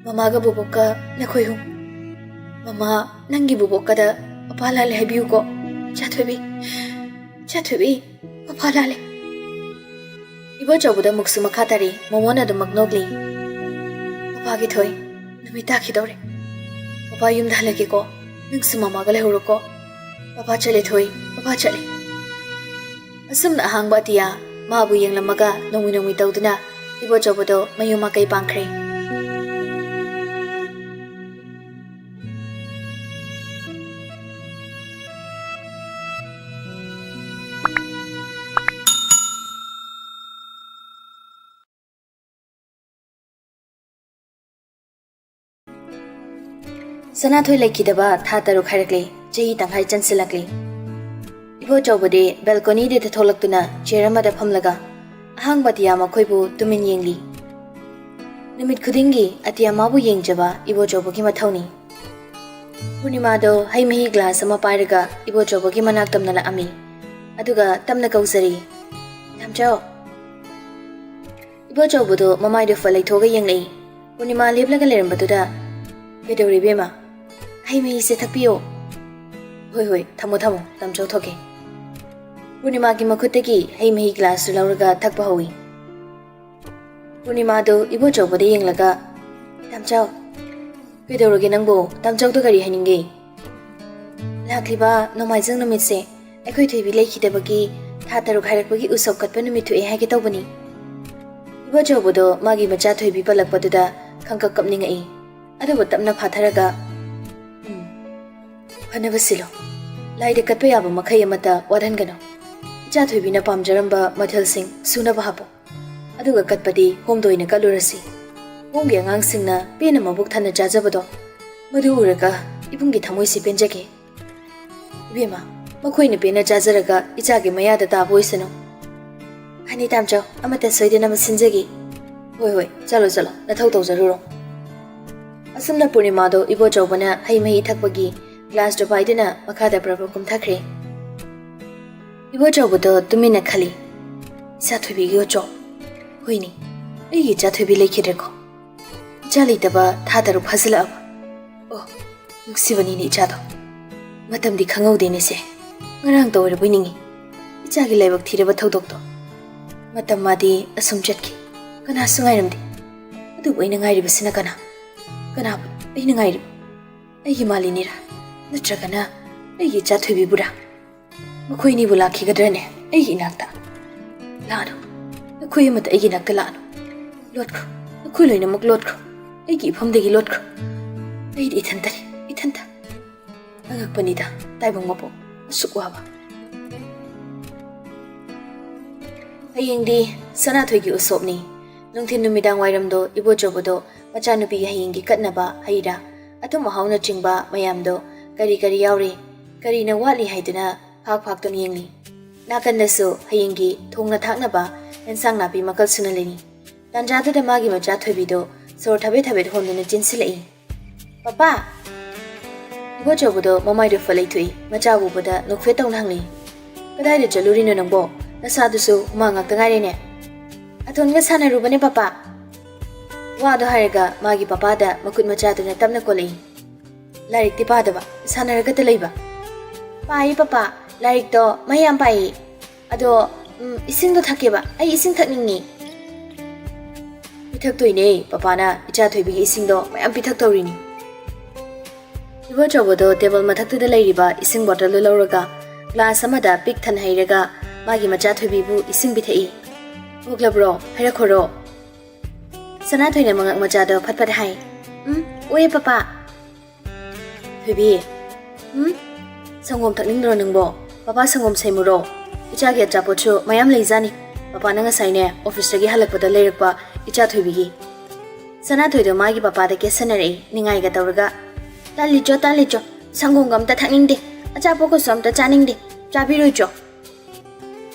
ꯃꯃꯥꯒ ꯕꯣꯕꯣꯛꯀ ꯅꯈꯣꯏ ꯍꯨꯝ꯫ "ꯃꯃꯥ, ꯅꯪꯒꯤ ꯕꯣꯕꯣꯛꯀꯗ ꯃꯄꯥ ꯂꯥꯜꯂꯦ ꯍꯥꯏꯕꯤꯌꯨꯀꯣ꯫ ꯏꯆꯥ ꯊꯣꯏꯕꯤ, ꯏꯆꯥ ꯊꯣꯏꯕꯤ, ꯃꯄꯥ ꯂꯥꯜꯂꯦ꯫" ꯏꯕꯣꯆꯧꯕꯗ ꯑꯃꯨꯛꯁꯨ ꯃꯈꯥ ꯇꯥꯔꯤ꯫ ꯃꯣꯃꯣꯅ ꯑꯗꯨꯃꯛ ꯅꯣꯛꯂꯤ꯫ "ꯄꯄꯥꯒꯤ ꯊꯣꯏ, ꯅꯨꯃꯤꯠ ꯇꯥꯈꯤꯗꯧꯔꯦ꯫ ꯄꯄꯥ ꯌꯨꯝꯗ ꯍꯜꯂꯒꯦꯀꯣ꯫ ꯅꯪꯁꯨ ꯃꯃꯥꯒ ꯂꯩꯍꯧꯔꯣꯀꯣ꯫ ꯄꯄꯥ ꯆꯠꯂꯦ ꯊꯣꯏ, ꯄꯄꯥ ꯆꯠꯂꯦ꯫" ꯑꯁꯨꯝꯅ ꯑꯍꯥꯡꯕ ꯑꯇꯤꯌꯥ ꯃꯥꯕꯨ ꯌꯦꯡꯂꯝꯃꯒ ꯅꯣꯡꯃꯤ ꯅꯣꯡꯃꯤ ꯇꯧꯗꯨꯅ ꯏꯕꯣꯆꯧꯕꯗꯣ ꯃꯌꯨꯝ ꯃꯀꯩ ꯄꯥꯡꯈ꯭ꯔꯦ꯫ ꯁꯅꯥꯊꯣꯏ ꯂꯩꯈꯤꯗꯕ ꯊꯥ ꯇꯔꯨꯛ ꯍꯥꯏꯔꯛꯂꯦ꯫ ꯆꯍꯤ ꯇꯪꯈꯥꯏ ꯆꯟꯁꯤꯜꯂꯛꯂꯦ꯫ ꯏꯕꯣꯆꯧꯕꯗꯤ ꯕꯦꯜꯀꯣꯅꯤꯗꯨꯗ ꯊꯣꯛꯂꯛꯇꯨꯅ ꯆꯤꯌꯔ ꯑꯃꯗ ꯐꯝꯂꯒ ꯑꯍꯥꯡꯕ ꯑꯇꯤꯌꯥ ꯃꯈꯣꯏꯕꯨ ꯇꯨꯃꯤꯟ ꯌꯦꯡꯂꯤ꯫ ꯅꯨꯃꯤꯠ ꯈꯨꯗꯤꯡꯒꯤ ꯑꯇꯤꯌꯥ ꯃꯥꯕꯨ ꯌꯦꯡꯖꯕ ꯏꯕꯣꯆꯧꯕꯒꯤ ꯃꯊꯧꯅꯤ꯫ ꯄꯨꯔꯅꯤꯃꯥꯗꯣ ꯍꯩ ꯃꯍꯤ ꯒ꯭ꯂꯥꯁ ꯑꯃ ꯄꯥꯏꯔꯒ ꯏꯕꯣꯆꯧꯕꯒꯤ ꯃꯅꯥꯛ ꯇꯝꯅ ꯂꯥꯛꯑꯝꯃꯤ꯫ ꯑꯗꯨꯒ ꯇꯞꯅ ꯀꯧꯖꯔꯤ, "ꯇꯥꯝꯆꯧ!" ꯏꯕꯣꯆꯧꯕꯗꯣ ꯃꯃꯥꯏꯗꯣ ꯐꯠ ꯂꯩꯊꯣꯛꯑꯒ ꯌꯦꯡꯂꯛꯏ꯫ ꯄꯨꯔꯅꯤꯃꯥ ꯂꯦꯞꯂꯒ ꯂꯩꯔꯝꯕꯗꯨꯗ, "ꯀꯩꯗꯧꯔꯦ ꯏꯕꯦꯝꯃ?" "ꯍꯩ ꯃꯍꯤꯁꯦ ꯊꯛꯄꯤꯌꯣ꯫" "ꯍꯣꯏ, ꯍꯣꯏ, ꯊꯝꯃꯣ, ꯊꯝꯃꯣ, ꯇꯥꯝꯆꯧ ꯊꯣꯛꯀꯦ꯫" ꯄꯨꯔꯅꯤꯃꯥꯒꯤ ꯃꯈꯨꯠꯇꯒꯤ ꯍꯩ ꯃꯍꯤ ꯒ꯭ꯂꯥꯁꯇꯨ ꯂꯧꯔꯒ ꯊꯛꯄ ꯍꯧꯏ꯫ ꯄꯨꯔꯅꯤꯃꯥꯗꯨ ꯏꯕꯣꯆꯧꯕꯗ ꯌꯦꯡꯂꯒ, "ꯇꯥꯝꯆꯧ, ꯀꯩꯗꯧꯔꯒꯦ ꯅꯪꯕꯨ? ꯇꯥꯝꯆꯧꯗ ꯀꯔꯤ ꯍꯥꯏꯅꯤꯡꯒꯦ?" "ꯂꯥꯛꯂꯤꯕ ꯅꯣꯡꯃꯥꯏꯖꯤꯡ ꯅꯨꯃꯤꯠꯁꯦ ꯑꯩꯈꯣꯏ ꯊꯣꯏꯕꯤ ꯂꯩꯈꯤꯗꯕꯒꯤ ꯊꯥ ꯇꯔꯨꯛ ꯍꯥꯏꯔꯛꯄꯒꯤ ꯎꯁꯣꯞ ꯀꯠꯄ ꯅꯨꯃꯤꯠ ꯊꯣꯛꯑꯦ ꯍꯥꯏꯒꯦ ꯇꯧꯕꯅꯤ꯫" ꯏꯕꯣꯆꯧꯕꯗꯣ ꯃꯥꯒꯤ ꯃꯆꯥ ꯊꯣꯏꯕꯤ ꯄꯜꯂꯛꯄꯗꯨꯗ ꯈꯪꯀꯞ ꯀꯞꯅꯤꯡꯉꯛꯏ꯫ ꯑꯗꯨꯕꯨ ꯇꯞꯅ ꯐꯥꯊꯔꯒ, "ꯎꯝ, ꯐꯅꯕ ꯁꯤꯜꯂꯣ꯫ ꯂꯥꯏꯗ ꯀꯠꯄ ꯌꯥꯕ ꯃꯈꯩ ꯑꯃꯠꯇ ꯋꯥꯠꯍꯟꯒꯅꯨ꯫ ꯏꯆꯥ ꯊꯣꯏꯕꯤꯅ ꯄꯥꯝꯖꯔꯝꯕ ꯃꯊꯦꯜꯁꯤꯡ ꯁꯨꯅꯕ ꯍꯥꯞꯄꯨ꯫ ꯑꯗꯨꯒ ꯀꯠꯄꯗꯤ ꯍꯣꯝꯗ ꯑꯣꯏꯅ ꯀꯠꯂꯨꯔꯁꯤ꯫ ꯍꯣꯝꯒꯤ ꯑꯉꯥꯡꯁꯤꯡꯅ ꯄꯦꯟꯅ ꯃꯕꯨꯛ ꯊꯟꯅ ꯆꯥꯖꯕꯗꯣ, ꯃꯗꯨ ꯎꯔꯒ ꯏꯕꯨꯡꯒꯤ ꯊꯃꯣꯏꯁꯤ ꯄꯦꯟꯖꯒꯦ꯫ ꯏꯕꯦꯝꯃ, ꯃꯈꯣꯏꯅ ꯄꯦꯟꯅ ꯆꯥꯖꯔꯒ ꯏꯆꯥꯒꯤ ꯃꯌꯥꯗ ꯇꯥꯕ ꯑꯣꯏꯁꯅꯨ꯫" "ꯐꯅꯤ ꯇꯥꯝꯆꯧ, ꯑꯃꯠꯇ ꯁꯣꯏꯗꯅꯕ ꯁꯤꯟꯖꯒꯦ꯫" "ꯍꯣꯏ, ꯍꯣꯏ, ꯆꯠꯂꯣ, ꯆꯠꯂꯣ, ꯅꯊꯧ ꯇꯧꯖꯔꯨꯔꯣ꯫" ꯑꯁꯨꯝꯅ ꯄꯨꯔꯅꯤꯃꯥꯗꯣ ꯏꯕꯣꯆꯧꯕꯅ ꯍꯩ ꯃꯍꯤ ꯊꯛꯄꯒꯤ ꯒ꯭ꯂꯥꯁꯇꯨ ꯄꯥꯏꯗꯨꯅ ꯃꯈꯥꯗ ꯄ꯭ꯔꯞ ꯄ꯭ꯔꯞ ꯀꯨꯝꯊꯈ꯭ꯔꯦ꯫ ꯏꯕꯣꯆꯧꯕꯗꯣ ꯇꯨꯃꯤꯟꯅ ꯈꯜꯂꯤ, "ꯏꯆꯥ ꯊꯣꯏꯕꯤꯒꯤ ꯌꯣꯠꯆꯣ꯫ ꯍꯣꯏꯅꯦ, ꯑꯩꯒꯤ ꯏꯆꯥ ꯊꯣꯏꯕꯤ ꯂꯩꯈꯤꯗ꯭ꯔꯦꯀꯣ꯫ ꯏꯆꯥ ꯂꯩꯇꯕ ꯊꯥ ꯇꯔꯨꯛ ꯐꯥꯖꯤꯜꯂꯛꯑꯕ꯫ ꯑꯣ, ꯅꯨꯡꯁꯤꯕꯅꯤꯅꯦ ꯏꯆꯥꯗꯣ꯫ ꯃꯇꯝꯗꯤ ꯈꯪꯍꯧꯗꯦꯅꯦ ꯁꯦ꯫ ꯉꯔꯥꯡꯇ ꯑꯣꯏꯔꯕꯣꯏ ꯅꯤꯡꯉꯤ꯫ ꯏꯆꯥꯒꯤ ꯂꯥꯏꯕꯛ ꯊꯤꯔꯕ ꯊꯧꯗꯣꯛꯇꯣ꯫ ꯃꯇꯝ ꯃꯥꯗꯤ ꯑꯁꯨꯝ ꯆꯠꯈꯤ꯫ ꯀꯅꯥꯁꯨ ꯉꯥꯏꯔꯝꯗꯦ꯫ ꯑꯗꯨꯕꯨ ꯑꯩꯅ ꯉꯥꯏꯔꯤꯕꯁꯤꯅ ꯀꯅꯥ? ꯀꯅꯥꯕꯨ ꯑꯩꯅ ꯉꯥꯏꯔꯤꯕ? ꯑꯩꯒꯤ ꯃꯥꯂꯤꯅꯤꯔꯥ? ꯅꯠꯇ꯭ꯔꯒꯅ ꯑꯩꯒꯤ ꯏꯆꯥ ꯊꯣꯏꯕꯤꯕꯨꯔꯥ? ꯃꯈꯣꯏꯅꯤꯕꯨ ꯂꯥꯛꯈꯤꯒꯗ꯭ꯔꯅꯦ ꯑꯩꯒꯤ ꯏꯅꯥꯛꯇ? ꯂꯥꯛꯑꯅꯨ꯫ ꯅꯈꯣꯏ ꯑꯃꯠꯇ ꯑꯩꯒꯤ ꯏꯅꯥꯛꯇ ꯂꯥꯛꯑꯅꯨ꯫ ꯂꯣꯠꯈ꯭ꯔꯣ꯫ ꯅꯈꯣꯏ ꯂꯣꯏꯅꯃꯛ ꯂꯣꯠꯈ꯭ꯔꯣ꯫ ꯑꯩꯒꯤ ꯏꯐꯝꯗꯒꯤ ꯂꯣꯠꯈ꯭ꯔꯣ꯫ ꯑꯩꯗꯤ ꯏꯊꯟꯇꯅꯤ, ꯏꯊꯟꯇ꯫ ꯑꯉꯛꯄꯅꯤꯗ, ꯇꯥꯏꯕꯪ ꯃꯄꯣꯛ ꯑꯁꯨꯛ ꯋꯥꯕ꯫ ꯍꯌꯦꯡꯗꯤ ꯁꯅꯥꯊꯣꯏꯒꯤ ꯎꯁꯣꯞꯅꯤ꯫ ꯅꯨꯡꯊꯤꯜ ꯅꯨꯃꯤꯗꯥꯡ ꯋꯥꯏꯔꯝꯗꯣ ꯏꯕꯣꯆꯧꯕꯗꯣ ꯃꯆꯥꯅꯨꯄꯤꯒꯤ ꯍꯌꯦꯡꯒꯤ ꯀꯠꯅꯕ ꯍꯩ ꯔꯥ, ꯑꯊꯨꯝ ꯑꯍꯥꯎꯅꯆꯤꯡꯕ ꯃꯌꯥꯝꯗꯣ ꯀꯔꯤ ꯀꯔꯤ ꯌꯥꯎꯔꯤ, ꯀꯔꯤꯅ ꯋꯥꯠꯂꯤ ꯍꯥꯏꯗꯨꯅ ꯐꯥꯛ ꯐꯥꯛꯇꯨꯅ ꯌꯦꯡꯂꯤ꯫ ꯅꯥꯀꯟꯗꯁꯨ ꯍꯌꯦꯡꯒꯤ ꯊꯣꯡꯅ ꯊꯥꯛꯅꯕ ꯑꯦꯟꯁꯥꯡ ꯅꯥꯄꯤ ꯃꯈꯜ ꯁꯨꯅ ꯂꯩꯔꯤ꯫ ꯇꯥꯟꯖꯥꯗꯨꯗ ꯃꯥꯒꯤ ꯃꯆꯥ ꯊꯣꯏꯕꯤꯗꯣ ꯁꯣꯔ ꯊꯕꯦꯠ ꯊꯕꯦꯠ ꯍꯣꯟꯗꯨꯅ ꯆꯦꯟꯁꯤꯜꯂꯛꯏ꯫ "ꯄꯄꯥ!" ꯏꯕꯣꯆꯧꯕꯗꯣ ꯃꯃꯥꯏꯗꯣ ꯐꯠ ꯂꯩꯊꯣꯛꯏ꯫ ꯃꯆꯥ ꯎꯕꯗ ꯅꯣꯛꯐꯦꯠ ꯇꯧꯅ ꯍꯪꯂꯤ, "ꯀꯗꯥꯏꯗ ꯆꯠꯂꯨꯔꯤꯅꯣ ꯅꯪꯕꯣ? ꯅꯁꯥꯗꯨꯁꯨ ꯍꯨꯃꯥꯡ ꯉꯥꯛꯇ ꯉꯥꯏꯔꯦꯅꯦ?" "ꯑꯊꯣꯟꯒ ꯁꯥꯟꯅꯔꯨꯕꯅꯦ ꯄꯄꯥ꯫" ꯋꯥꯗꯣ ꯍꯥꯏꯔꯒ ꯃꯥꯒꯤ ꯄꯄꯥꯗ ꯃꯈꯨꯠ ꯃꯆꯥꯗꯨꯅ ꯇꯞꯅ ꯀꯣꯜꯂꯛꯏ꯫ "ꯂꯥꯏꯔꯤꯛꯇꯤ ꯄꯥꯗꯕ, ꯁꯥꯟꯅꯔꯒꯇ ꯂꯩꯕ?" "ꯄꯥꯏ ꯄꯄꯥ, ꯂꯥꯏꯔꯤꯛꯇꯣ ꯃꯩ ꯌꯥꯝ ꯄꯥꯏꯌꯦ꯫ ꯑꯗꯣ, ꯎꯝ, ꯏꯁꯤꯡꯗꯣ ꯊꯛꯀꯦꯕ, ꯑꯩ ꯏꯁꯤꯡ ꯊꯛꯅꯤꯡꯉꯤ꯫" "ꯄꯤꯊꯛꯇꯣꯏꯅꯦ, ꯄꯄꯥꯅ ꯏꯆꯥ ꯊꯣꯏꯕꯤꯒꯤ ꯏꯁꯤꯡꯗꯣ ꯃꯌꯥꯝ ꯄꯤꯊꯛꯇꯧꯔꯤꯅꯤ꯫" ꯏꯕꯣꯆꯧꯕꯗꯣ ꯇꯦꯕꯜ ꯃꯊꯛꯇꯨꯗ ꯂꯩꯔꯤꯕ ꯏꯁꯤꯡ ꯕꯣꯇꯜꯗꯨ ꯂꯧꯔꯒ ꯒ꯭ꯂꯥꯁ ꯑꯃꯗ ꯄꯤꯛ ꯊꯟꯅ ꯍꯩꯔꯒ ꯃꯥꯒꯤ ꯃꯆꯥ ꯊꯣꯏꯕꯤꯕꯨ ꯏꯁꯤꯡ ꯄꯤꯊꯛꯏ꯫ "ꯑꯣꯛꯂꯕ꯭ꯔꯣ? ꯍꯥꯏꯔꯛꯈꯣꯔꯣ?" ꯁꯅꯥꯊꯣꯏꯅ ꯃꯉꯛ ꯃꯆꯥꯗꯣ ꯐꯠ ꯐꯠ ꯍꯥꯏ꯫ "ꯎꯝ, ꯑꯣꯛꯑꯦ ꯄꯄꯥ꯫" "ꯊꯣꯏꯕꯤ, ꯎꯝ? ꯁꯪꯒꯣꯝ ꯊꯛꯅꯤꯡꯗ꯭ꯔꯣ ꯅꯪꯕꯣ? ꯄꯄꯥ ꯁꯪꯒꯣꯝ ꯁꯦꯝꯃꯨꯔꯣ? ꯏꯆꯥꯒꯤ ꯑꯆꯥꯄꯣꯠꯁꯨ ꯃꯌꯥꯝ ꯂꯩꯖꯥꯅꯤ꯫ ꯄꯄꯥꯅ ꯉꯁꯥꯏꯅꯦ ꯑꯣꯐꯤꯁꯇꯒꯤ ꯍꯜꯂꯛꯄꯗ ꯂꯩꯔꯛꯄ ꯏꯆꯥ ꯊꯣꯏꯕꯤꯒꯤ꯫" ꯁꯅꯥꯊꯣꯏꯗꯣ ꯃꯥꯒꯤ ꯄꯄꯥꯗ ꯀꯦꯠꯁꯟꯅꯔꯛꯏ ꯅꯤꯡꯉꯥꯏꯒ ꯇꯧꯔꯒ꯫ "ꯇꯥꯜꯂꯤꯆꯣ, ꯇꯥꯜꯂꯤꯆꯣ, ꯁꯪꯒꯣꯝꯒ ꯑꯝꯇ ꯊꯛꯅꯤꯡꯗꯦ, ꯑꯆꯥꯄꯣꯠꯀꯁꯨ ꯑꯝꯇ ꯆꯥꯅꯤꯡꯗꯦ, ꯆꯥꯕꯤꯔꯣꯏꯆꯣ?"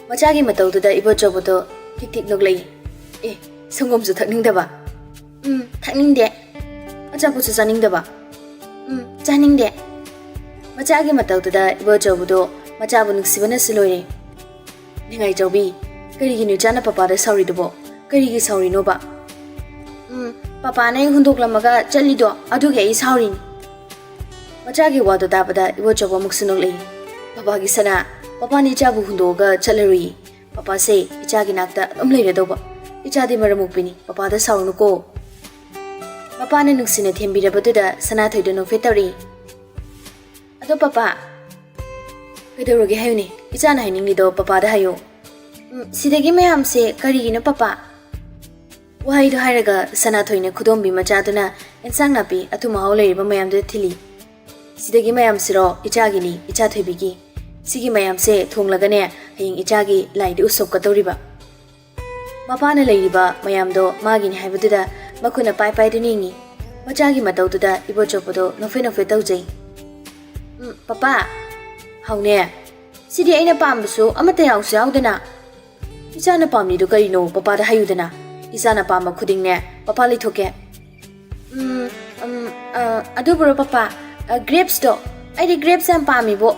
ꯃꯆꯥꯒꯤ ꯃꯇꯧꯗꯨꯗ ꯏꯕꯣꯆꯧꯕꯗꯣ ꯈꯤꯛ ꯈꯤꯛ ꯅꯣꯛꯂꯛꯏ꯫ "ꯑꯦ, ꯁꯪꯒꯣꯝꯁꯨ ꯊꯛꯅꯤꯡꯗꯕ?" "ꯎꯝ, ꯊꯛꯅꯤꯡꯗꯦ꯫" "ꯑꯆꯥꯄꯣꯠꯁꯨ ꯆꯥꯅꯤꯡꯗꯕ?" "ꯎꯝ, ꯆꯥꯅꯤꯡꯗꯦ꯫" ꯃꯆꯥꯒꯤ ꯃꯇꯧꯗꯨꯗ ꯏꯕꯣꯆꯧꯕꯗꯣ ꯃꯆꯥꯕꯨ ꯅꯨꯡꯁꯤꯕꯅꯁꯨ ꯂꯣꯏꯔꯦ꯫ "ꯅꯤꯡꯉꯥꯏꯆꯧꯕꯤ, ꯀꯔꯤꯒꯤꯅꯣ ꯏꯆꯥꯅ ꯄꯄꯥꯗ ꯁꯥꯎꯔꯤꯗꯨꯕꯣ? ꯀꯔꯤꯒꯤ ꯁꯥꯎꯔꯤꯅꯣꯕ?" "ꯎꯝ, ꯄꯄꯥꯅ ꯑꯩ ꯍꯨꯟꯗꯣꯛꯂꯝꯃꯒ ꯆꯠꯂꯤꯗꯣ ꯑꯗꯨꯒꯤ ꯑꯩ ꯁꯥꯎꯔꯤꯅꯤ꯫" ꯃꯆꯥꯒꯤ ꯋꯥꯗꯣ ꯇꯥꯕꯗ ꯏꯕꯣꯆꯧꯕ ꯑꯃꯨꯛꯁꯨ ꯅꯣꯛꯂꯛꯏ꯫ "ꯄꯄꯥꯒꯤ ꯁꯅꯥ, ꯄꯄꯥꯅꯤ ꯏꯆꯥꯕꯨ ꯍꯨꯟꯗꯣꯛꯑꯒ ꯆꯠꯂꯔꯨꯏ꯫ ꯄꯄꯥꯁꯦ ꯏꯆꯥꯒꯤ ꯅꯥꯛꯇ ꯑꯗꯨꯝ ꯂꯩꯔꯗꯧꯕ꯫ ꯏꯆꯥꯗꯤ ꯃꯔꯝ ꯃꯣꯛꯄꯤꯅꯤ, ꯄꯄꯥꯗ ꯁꯥꯎꯔꯨꯅꯨꯀꯣ"꯫ ꯃꯄꯥꯅ ꯅꯨꯡꯁꯤꯅ ꯊꯦꯝꯕꯤꯔꯕꯗꯨꯗ ꯁꯅꯥꯊꯣꯏꯗꯣ ꯅꯣꯛꯐꯦꯠ ꯇꯧꯔꯛꯏ꯫ "ꯑꯗꯣ ꯄꯄꯥ"꯫ "ꯀꯩꯗꯧꯔꯒꯦ ꯍꯥꯏꯌꯨꯅꯦ? ꯏꯆꯥꯅ ꯍꯥꯏꯅꯤꯡꯂꯤꯗꯣ ꯄꯄꯥꯗ ꯍꯥꯏꯌꯨ"꯫ "ꯎꯝ, ꯁꯤꯗꯒꯤ ꯃꯌꯥꯝꯁꯦ ꯀꯔꯤꯒꯤꯅꯣ ꯄꯄꯥ?" ꯋꯥꯍꯩꯗꯣ ꯍꯥꯏꯔꯒ ꯁꯅꯥꯊꯣꯏꯅ ꯈꯨꯗꯣꯝꯕꯤ ꯃꯆꯥꯗꯨꯅ ꯑꯦꯟꯁꯥꯡ ꯅꯥꯄꯤ ꯑꯊꯨꯝ ꯑꯍꯥꯎ ꯂꯩꯔꯤꯕ ꯃꯌꯥꯝꯗꯨꯗ ꯊꯤꯜꯂꯤ꯫ "ꯁꯤꯗꯒꯤ ꯃꯌꯥꯝꯁꯤꯔꯣ ꯏꯆꯥꯒꯤꯅꯤ, ꯏꯆꯥ ꯊꯣꯏꯕꯤꯒꯤ꯫ ꯁꯤꯒꯤ ꯃꯌꯥꯝꯁꯦ ꯊꯣꯡꯂꯒꯅꯦ, ꯍꯌꯦꯡ ꯏꯆꯥꯒꯤ ꯂꯥꯏꯗ ꯎꯁꯣꯞꯀ ꯇꯧꯔꯤꯕ"꯫ ꯃꯄꯥꯅ ꯂꯩꯔꯤꯕ ꯃꯌꯥꯝꯗꯣ ꯃꯥꯒꯤꯅꯤ ꯍꯥꯏꯕꯗꯨꯗ ꯃꯈꯨꯠꯅ ꯄꯥꯏ ꯄꯥꯏꯗꯨꯅ ꯌꯦꯡꯉꯤ꯫ ꯃꯆꯥꯒꯤ ꯃꯇꯧꯗꯨꯗ ꯏꯕꯣꯆꯧꯕꯗꯣ ꯅꯣꯛꯐꯦꯠ ꯅꯣꯛꯐꯦꯠ ꯇꯧꯖꯩ꯫ "ꯎꯝ, ꯄꯄꯥ"꯫ "ꯍꯥꯎꯅꯦ, ꯁꯤꯗꯤ ꯑꯩꯅ ꯄꯥꯝꯕꯁꯨ ꯑꯃꯠꯇ ꯌꯥꯎꯁꯨ ꯌꯥꯎꯗꯅ"꯫ "ꯏꯆꯥꯅ ꯄꯥꯝꯂꯤꯗꯣ ꯀꯔꯤꯅꯣ ꯄꯄꯥꯗ ꯍꯥꯏꯌꯨꯗꯅ꯫ ꯏꯆꯥꯅ ꯄꯥꯝꯕ ꯈꯨꯗꯤꯡꯅꯦ ꯄꯄꯥ ꯂꯩꯊꯣꯛꯀꯦ"꯫ "ꯎꯝ, ꯎꯝ, ꯑ, ꯑꯗꯨꯕꯨꯔꯣ ꯄꯄꯥ? ꯑ, grapesꯇꯣ꯫ ꯑꯩꯗꯤ grapes ꯌꯥꯝ ꯄꯥꯝꯃꯤꯕꯣ꯫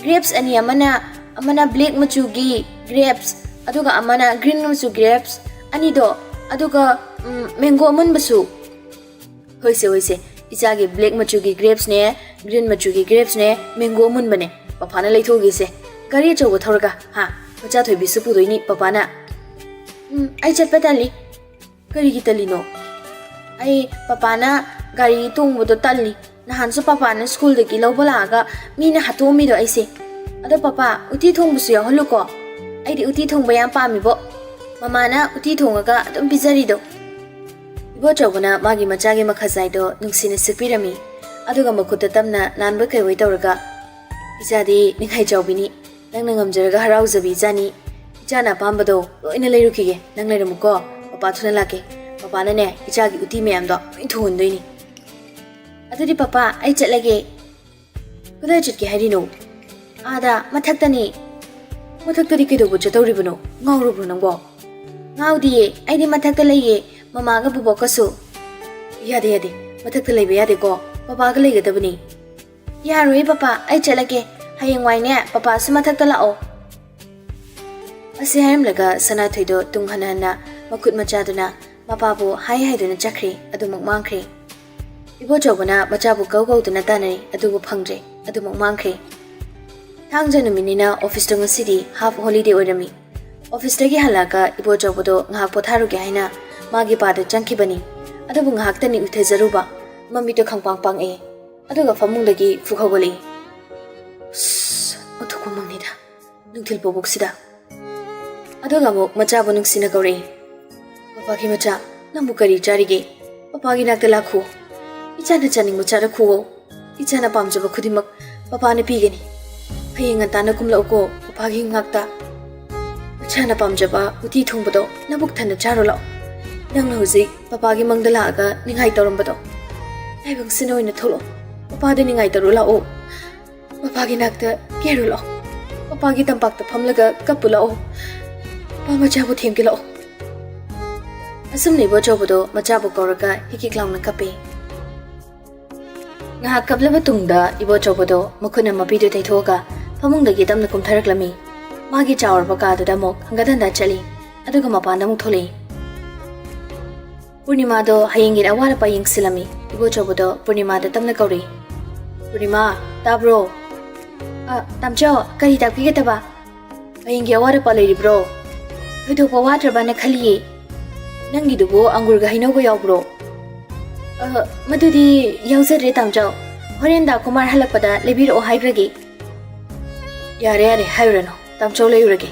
Grapes ꯑꯅꯤ, ꯑꯃꯅ, ꯑꯃꯅ black ꯃꯆꯨꯒꯤ grapes, ꯑꯗꯨꯒ ꯑꯃꯅ green ꯃꯆꯨ grapes ꯑꯅꯤꯗꯣ, ꯑꯗꯨꯒ, ꯎꯝ, mango ꯑꯃꯨꯟꯕꯁꯨ"꯫ "ꯍꯣꯏꯁꯦ, ꯍꯣꯏꯁꯦ, ꯏꯆꯥꯒꯤ black ꯃꯆꯨꯒꯤ grapesꯅꯦ, green ꯃꯆꯨꯒꯤ grapesꯅꯦ, mango ꯑꯃꯨꯟꯕꯅꯦ꯫ ꯄꯄꯥꯅ ꯂꯩꯊꯣꯛꯑꯒꯦꯁꯦ꯫ ꯒꯥꯔꯤ ꯑꯆꯧꯕ ꯊꯧꯔꯒ, ꯍꯥ? ꯃꯆꯥ ꯊꯣꯏꯕꯤꯁꯨ ꯄꯨꯗꯣꯏꯅꯤ ꯄꯄꯥꯅ"꯫ "ꯎꯝ, ꯑꯩ ꯆꯠꯄ ꯇꯜꯂꯤ"꯫ "ꯀꯔꯤꯒꯤ ꯇꯜꯂꯤꯅꯣ?" "ꯑꯩ ꯄꯄꯥꯅ ꯒꯥꯔꯤ ꯇꯣꯡꯕꯗꯣ ꯇꯜꯂꯤ꯫ ꯅꯍꯥꯟꯁꯨ ꯄꯄꯥꯅ ꯁ꯭ꯀꯨꯜꯗꯒꯤ ꯂꯧꯕ ꯂꯥꯛꯑꯒ ꯃꯤꯅ ꯍꯥꯠꯇꯣꯛꯑꯝꯃꯤꯗꯣ ꯑꯩꯁꯦ꯫ ꯑꯗꯣ ꯄꯄꯥ, ꯎꯇꯤ ꯊꯣꯡꯕꯁꯨ ꯌꯥꯎꯍꯜꯂꯨꯀꯣ꯫ ꯑꯩꯗꯤ ꯎꯇꯤ ꯊꯣꯡꯕ ꯌꯥꯝ ꯄꯥꯝꯃꯤꯕꯣ꯫ ꯃꯃꯥꯅ ꯎꯇꯤ ꯊꯣꯡꯉꯒ ꯑꯗꯨꯝ ꯄꯤꯖꯔꯤꯗꯣ"꯫ ꯏꯕꯣꯆꯧꯕꯅ ꯃꯥꯒꯤ ꯃꯆꯥꯒꯤ ꯃꯈꯖꯥꯏꯗꯣ ꯅꯨꯡꯁꯤꯅ ꯁꯤꯛꯄꯤꯔꯝꯃꯤ꯫ ꯑꯗꯨꯒ ꯃꯈꯨꯠꯇ ꯇꯞꯅ ꯅꯥꯟꯕꯣꯏ ꯀꯩꯕꯣꯏ ꯇꯧꯔꯒ, "ꯏꯆꯥꯗꯤ ꯅꯤꯡꯈꯥꯏ ꯆꯥꯎꯕꯤꯅꯤ꯫ ꯅꯪꯅ ꯉꯝꯖꯔꯒ ꯍꯔꯥꯎꯖꯕꯤ ꯏꯆꯥꯅꯤ꯫ ꯏꯆꯥꯅ ꯑꯄꯥꯝꯕꯗꯣ ꯂꯣꯏꯅ ꯂꯩꯔꯨꯈꯤꯒꯦ꯫ ꯅꯪ ꯂꯩꯔꯝꯃꯨꯀꯣ꯫ ꯄꯄꯥ ꯊꯨꯅ ꯂꯥꯛꯀꯦ꯫ ꯄꯄꯥꯅꯅꯦ, ꯏꯆꯥꯒꯤ ꯎꯇꯤ ꯃꯌꯥꯝꯗꯣ ꯂꯣꯏ ꯊꯣꯡꯍꯟꯗꯣꯏꯅꯤ"꯫ "ꯑꯗꯨꯗꯤ ꯄꯄꯥ, ꯑꯩ ꯆꯠꯂꯒꯦ"꯫ "ꯀꯗꯥꯏ ꯆꯠꯀꯦ ꯍꯥꯏꯔꯤꯅꯣ?" "ꯑꯥꯗ, ꯃꯊꯛꯇꯅꯤ"꯫ "ꯃꯊꯛꯇꯗꯤ ꯀꯩꯗꯧꯕ ꯆꯠꯇꯧꯔꯤꯕꯅꯣ? ꯉꯥꯎꯔꯕ꯭ꯔꯣ ꯅꯪꯕꯣ?" "ꯉꯥꯎꯗꯤꯌꯦ, ꯑꯩꯗꯤ ꯃꯊꯛꯇ ꯂꯩꯌꯦ, ꯃꯃꯥꯒ ꯕꯨꯕꯣꯛꯀꯁꯨ"꯫ "ꯌꯥꯗꯦ, ꯌꯥꯗꯦ, ꯃꯊꯛꯇ ꯂꯩꯕ ꯌꯥꯗꯦꯀꯣ, ꯄꯄꯥꯒ ꯂꯩꯒꯗꯕꯅꯤ"꯫ "ꯌꯥꯔꯣꯏꯌꯦ ꯄꯄꯥ, ꯑꯩ ꯆꯠꯂꯒꯦ, ꯍꯌꯦꯡꯋꯥꯏꯅꯦ ꯄꯄꯥꯁꯨ ꯃꯊꯛꯇ ꯂꯥꯛꯑꯣ"꯫ ꯑꯁꯤ ꯍꯥꯏꯔꯝꯂꯒ ꯁꯅꯥꯊꯣꯏꯗꯣ ꯇꯨꯡ ꯍꯟꯅ ꯍꯟꯅ ꯃꯈꯨꯠ ꯃꯆꯥꯗꯨꯅ ꯃꯄꯥꯕꯨ ꯍꯥꯏ ꯍꯥꯏꯗꯨꯅ ꯆꯠꯈ꯭ꯔꯦ, ꯑꯗꯨꯃꯛ ꯃꯥꯡꯈ꯭ꯔꯦ꯫ ꯏꯕꯣꯆꯧꯕꯅ ꯃꯆꯥꯕꯨ ꯀꯧ ꯀꯧꯗꯨꯅ ꯇꯥꯟꯅꯔꯦ, ꯑꯗꯨꯕꯨ ꯐꯪꯗ꯭ꯔꯦ꯫ ꯑꯗꯨꯃꯛ ꯃꯥꯡꯈ꯭ꯔꯦ꯫ ꯊꯥꯡꯖ ꯅꯨꯃꯤꯠꯅꯤꯅ ꯑꯣꯐꯤꯁꯇꯣ ꯉꯁꯤꯗꯤ ꯍꯥꯐ ꯍꯣꯂꯤꯗꯦ ꯑꯣꯏꯔꯝꯃꯤ꯫ ꯑꯣꯐꯤꯁꯇꯒꯤ ꯍꯜꯂꯛꯑꯒ ꯏꯕꯣꯆꯧꯕꯗꯣ ꯉꯥꯏꯍꯥꯛ ꯄꯣꯊꯥꯔꯨꯒꯦ ꯍꯥꯏꯅ ꯃꯥꯒꯤ ꯄꯥꯗ ꯆꯪꯈꯤꯕꯅꯤ꯫ ꯑꯗꯨꯕꯨ ꯉꯥꯏꯍꯥꯛꯇꯅꯤ ꯎꯏꯊꯖꯔꯨꯕ, ꯃꯃꯤꯠꯇꯣ ꯈꯪꯄꯥꯡ ꯄꯥꯡꯉꯛꯑꯦ꯫ ꯑꯗꯨꯒ ꯐꯃꯨꯡꯗꯒꯤ ꯐꯨꯛ ꯍꯧꯒꯠꯂꯛꯏ꯫ ꯑꯁ, ꯑꯣꯟꯊꯣꯛꯄ ꯃꯪꯅꯤꯗ, ꯅꯨꯡꯊꯤꯜ ꯄꯣꯕꯣꯛꯁꯤꯗ꯫ ꯑꯗꯨꯒ ꯑꯃꯨꯛ ꯃꯆꯥꯕꯨ ꯅꯨꯡꯁꯤꯅ ꯀꯧꯔꯛꯏ꯫ "ꯄꯄꯥꯒꯤ ꯃꯆꯥ, ꯅꯪꯕꯨ ꯀꯔꯤ ꯆꯥꯔꯤꯒꯦ? ꯄꯄꯥꯒꯤ ꯅꯥꯛꯇ ꯂꯥꯛꯈꯣ꯫ ꯏꯆꯥꯅ ꯆꯥꯅꯤꯡꯕ ꯆꯥꯔꯛꯈꯨꯑꯣ꯫ ꯏꯆꯥꯅ ꯄꯥꯝꯖꯕ ꯈꯨꯗꯤꯡꯃꯛ ꯄꯄꯥꯅ ꯄꯤꯒꯅꯤ꯫ ꯍꯌꯦꯡ ꯉꯟꯇꯥꯅ ꯀꯨꯝꯂꯛꯎꯀꯣ ꯄꯄꯥꯒꯤ ꯉꯥꯛꯇ꯫ ꯏꯆꯥꯅ ꯄꯥꯝꯖꯕ ꯎꯇꯤ ꯊꯣꯡꯕꯗꯣ ꯅꯕꯨꯛ ꯊꯟꯅ ꯆꯥꯔꯨ ꯂꯥꯛꯑꯣ꯫ ꯅꯪꯅ ꯍꯧꯖꯤꯛ ꯄꯄꯥꯒꯤ ꯃꯪꯗ ꯂꯥꯛꯑꯒ ꯅꯤꯡꯉꯥꯏ ꯇꯧꯔꯝꯕꯗꯣ, ꯇꯥꯏꯕꯪꯁꯤꯅ ꯑꯣꯏꯅ ꯊꯣꯛꯂꯛꯑꯣ꯫ ꯄꯄꯥꯗ ꯅꯤꯡꯉꯥꯏ ꯇꯧꯔꯨ ꯂꯥꯛꯑꯣ꯫ ꯄꯄꯥꯒꯤ ꯅꯥꯛꯇ ꯀꯦꯔꯨ ꯂꯥꯛꯑꯣ꯫ ꯄꯄꯥꯒꯤ ꯇꯝꯄꯥꯛꯇ ꯐꯝꯂꯒ ꯀꯞꯄꯨ ꯂꯥꯛꯑꯣ꯫ ꯄꯄꯥ ꯃꯆꯥꯕꯨ ꯊꯦꯝꯒꯦ ꯂꯥꯛꯑꯣ꯫" ꯑꯁꯨꯝꯅ ꯏꯕꯣꯆꯧꯕꯗꯣ ꯃꯆꯥꯕꯨ ꯀꯧꯔꯒ ꯍꯤꯛ ꯍꯤꯛ ꯂꯥꯎꯅ ꯀꯞꯄꯤ꯫ ꯉꯥꯏꯍꯥꯛ ꯀꯞꯂꯕ ꯇꯨꯡꯗ ꯏꯕꯣꯆꯧꯕꯗꯣ ꯃꯈꯨꯠꯅ ꯃꯄꯤꯗꯨ ꯇꯩꯊꯣꯛꯑꯒ ꯐꯃꯨꯡꯗꯒꯤ ꯇꯞꯅ ꯀꯨꯝꯊꯔꯛꯂꯝꯃꯤ꯫ ꯃꯥꯒꯤ ꯆꯥꯎꯔꯕ ꯀꯥꯗꯨꯗ ꯑꯃꯨꯛ ꯍꯪꯒꯠ ꯍꯟꯗ ꯆꯠꯂꯤ, ꯑꯗꯨꯒ ꯃꯄꯥꯟꯗ ꯑꯃꯨꯛ ꯊꯣꯛꯂꯛꯏ꯫ ꯄꯨꯔꯅꯤꯃꯥꯗꯣ ꯍꯌꯦꯡꯒꯤ ꯑꯋꯥꯠ ꯑꯄꯥ ꯌꯦꯡꯁꯤꯜꯂꯝꯃꯤ꯫ ꯏꯕꯣꯆꯧꯕꯗꯣ ꯄꯨꯔꯅꯤꯃꯥꯗ ꯇꯞꯅ ꯀꯧꯔꯤ꯫ "ꯄꯨꯔꯅꯤꯃꯥ, ꯇꯥꯕ꯭ꯔꯣ?" "ꯑ, ꯇꯥꯝꯆꯧ, ꯀꯔꯤ ꯇꯥꯛꯄꯤꯒꯗꯕ?" "ꯍꯌꯦꯡꯒꯤ ꯑꯋꯥꯠ ꯑꯄꯥ ꯂꯩꯔꯤꯕ꯭ꯔꯣ? ꯊꯣꯏꯗꯣꯛꯄ ꯋꯥꯠꯇ꯭ꯔꯕꯅ ꯈꯜꯂꯤꯌꯦ꯫ ꯅꯪꯒꯤꯗꯨꯕꯨ ꯑꯪꯒꯨꯔꯒ ꯍꯩꯅꯧꯒ ꯌꯥꯎꯕ꯭ꯔꯣ?" "ꯑ, ꯃꯗꯨꯗꯤ ꯌꯥꯎꯖꯗ꯭ꯔꯦ ꯇꯥꯝꯆꯧ꯫ ꯍꯣꯔꯦꯟ ꯗꯥ ꯀꯨꯃꯥꯔ ꯍꯜꯂꯛꯄꯗ ꯂꯩꯕꯤꯔꯛꯑꯣ ꯍꯥꯏꯈ꯭ꯔꯒꯦ꯫" "ꯌꯥꯔꯦ, ꯌꯥꯔꯦ, ꯍꯥꯏꯔꯨꯔꯅꯨ꯫ ꯇꯥꯝꯆꯧ ꯂꯩꯔꯨꯔꯒꯦ꯫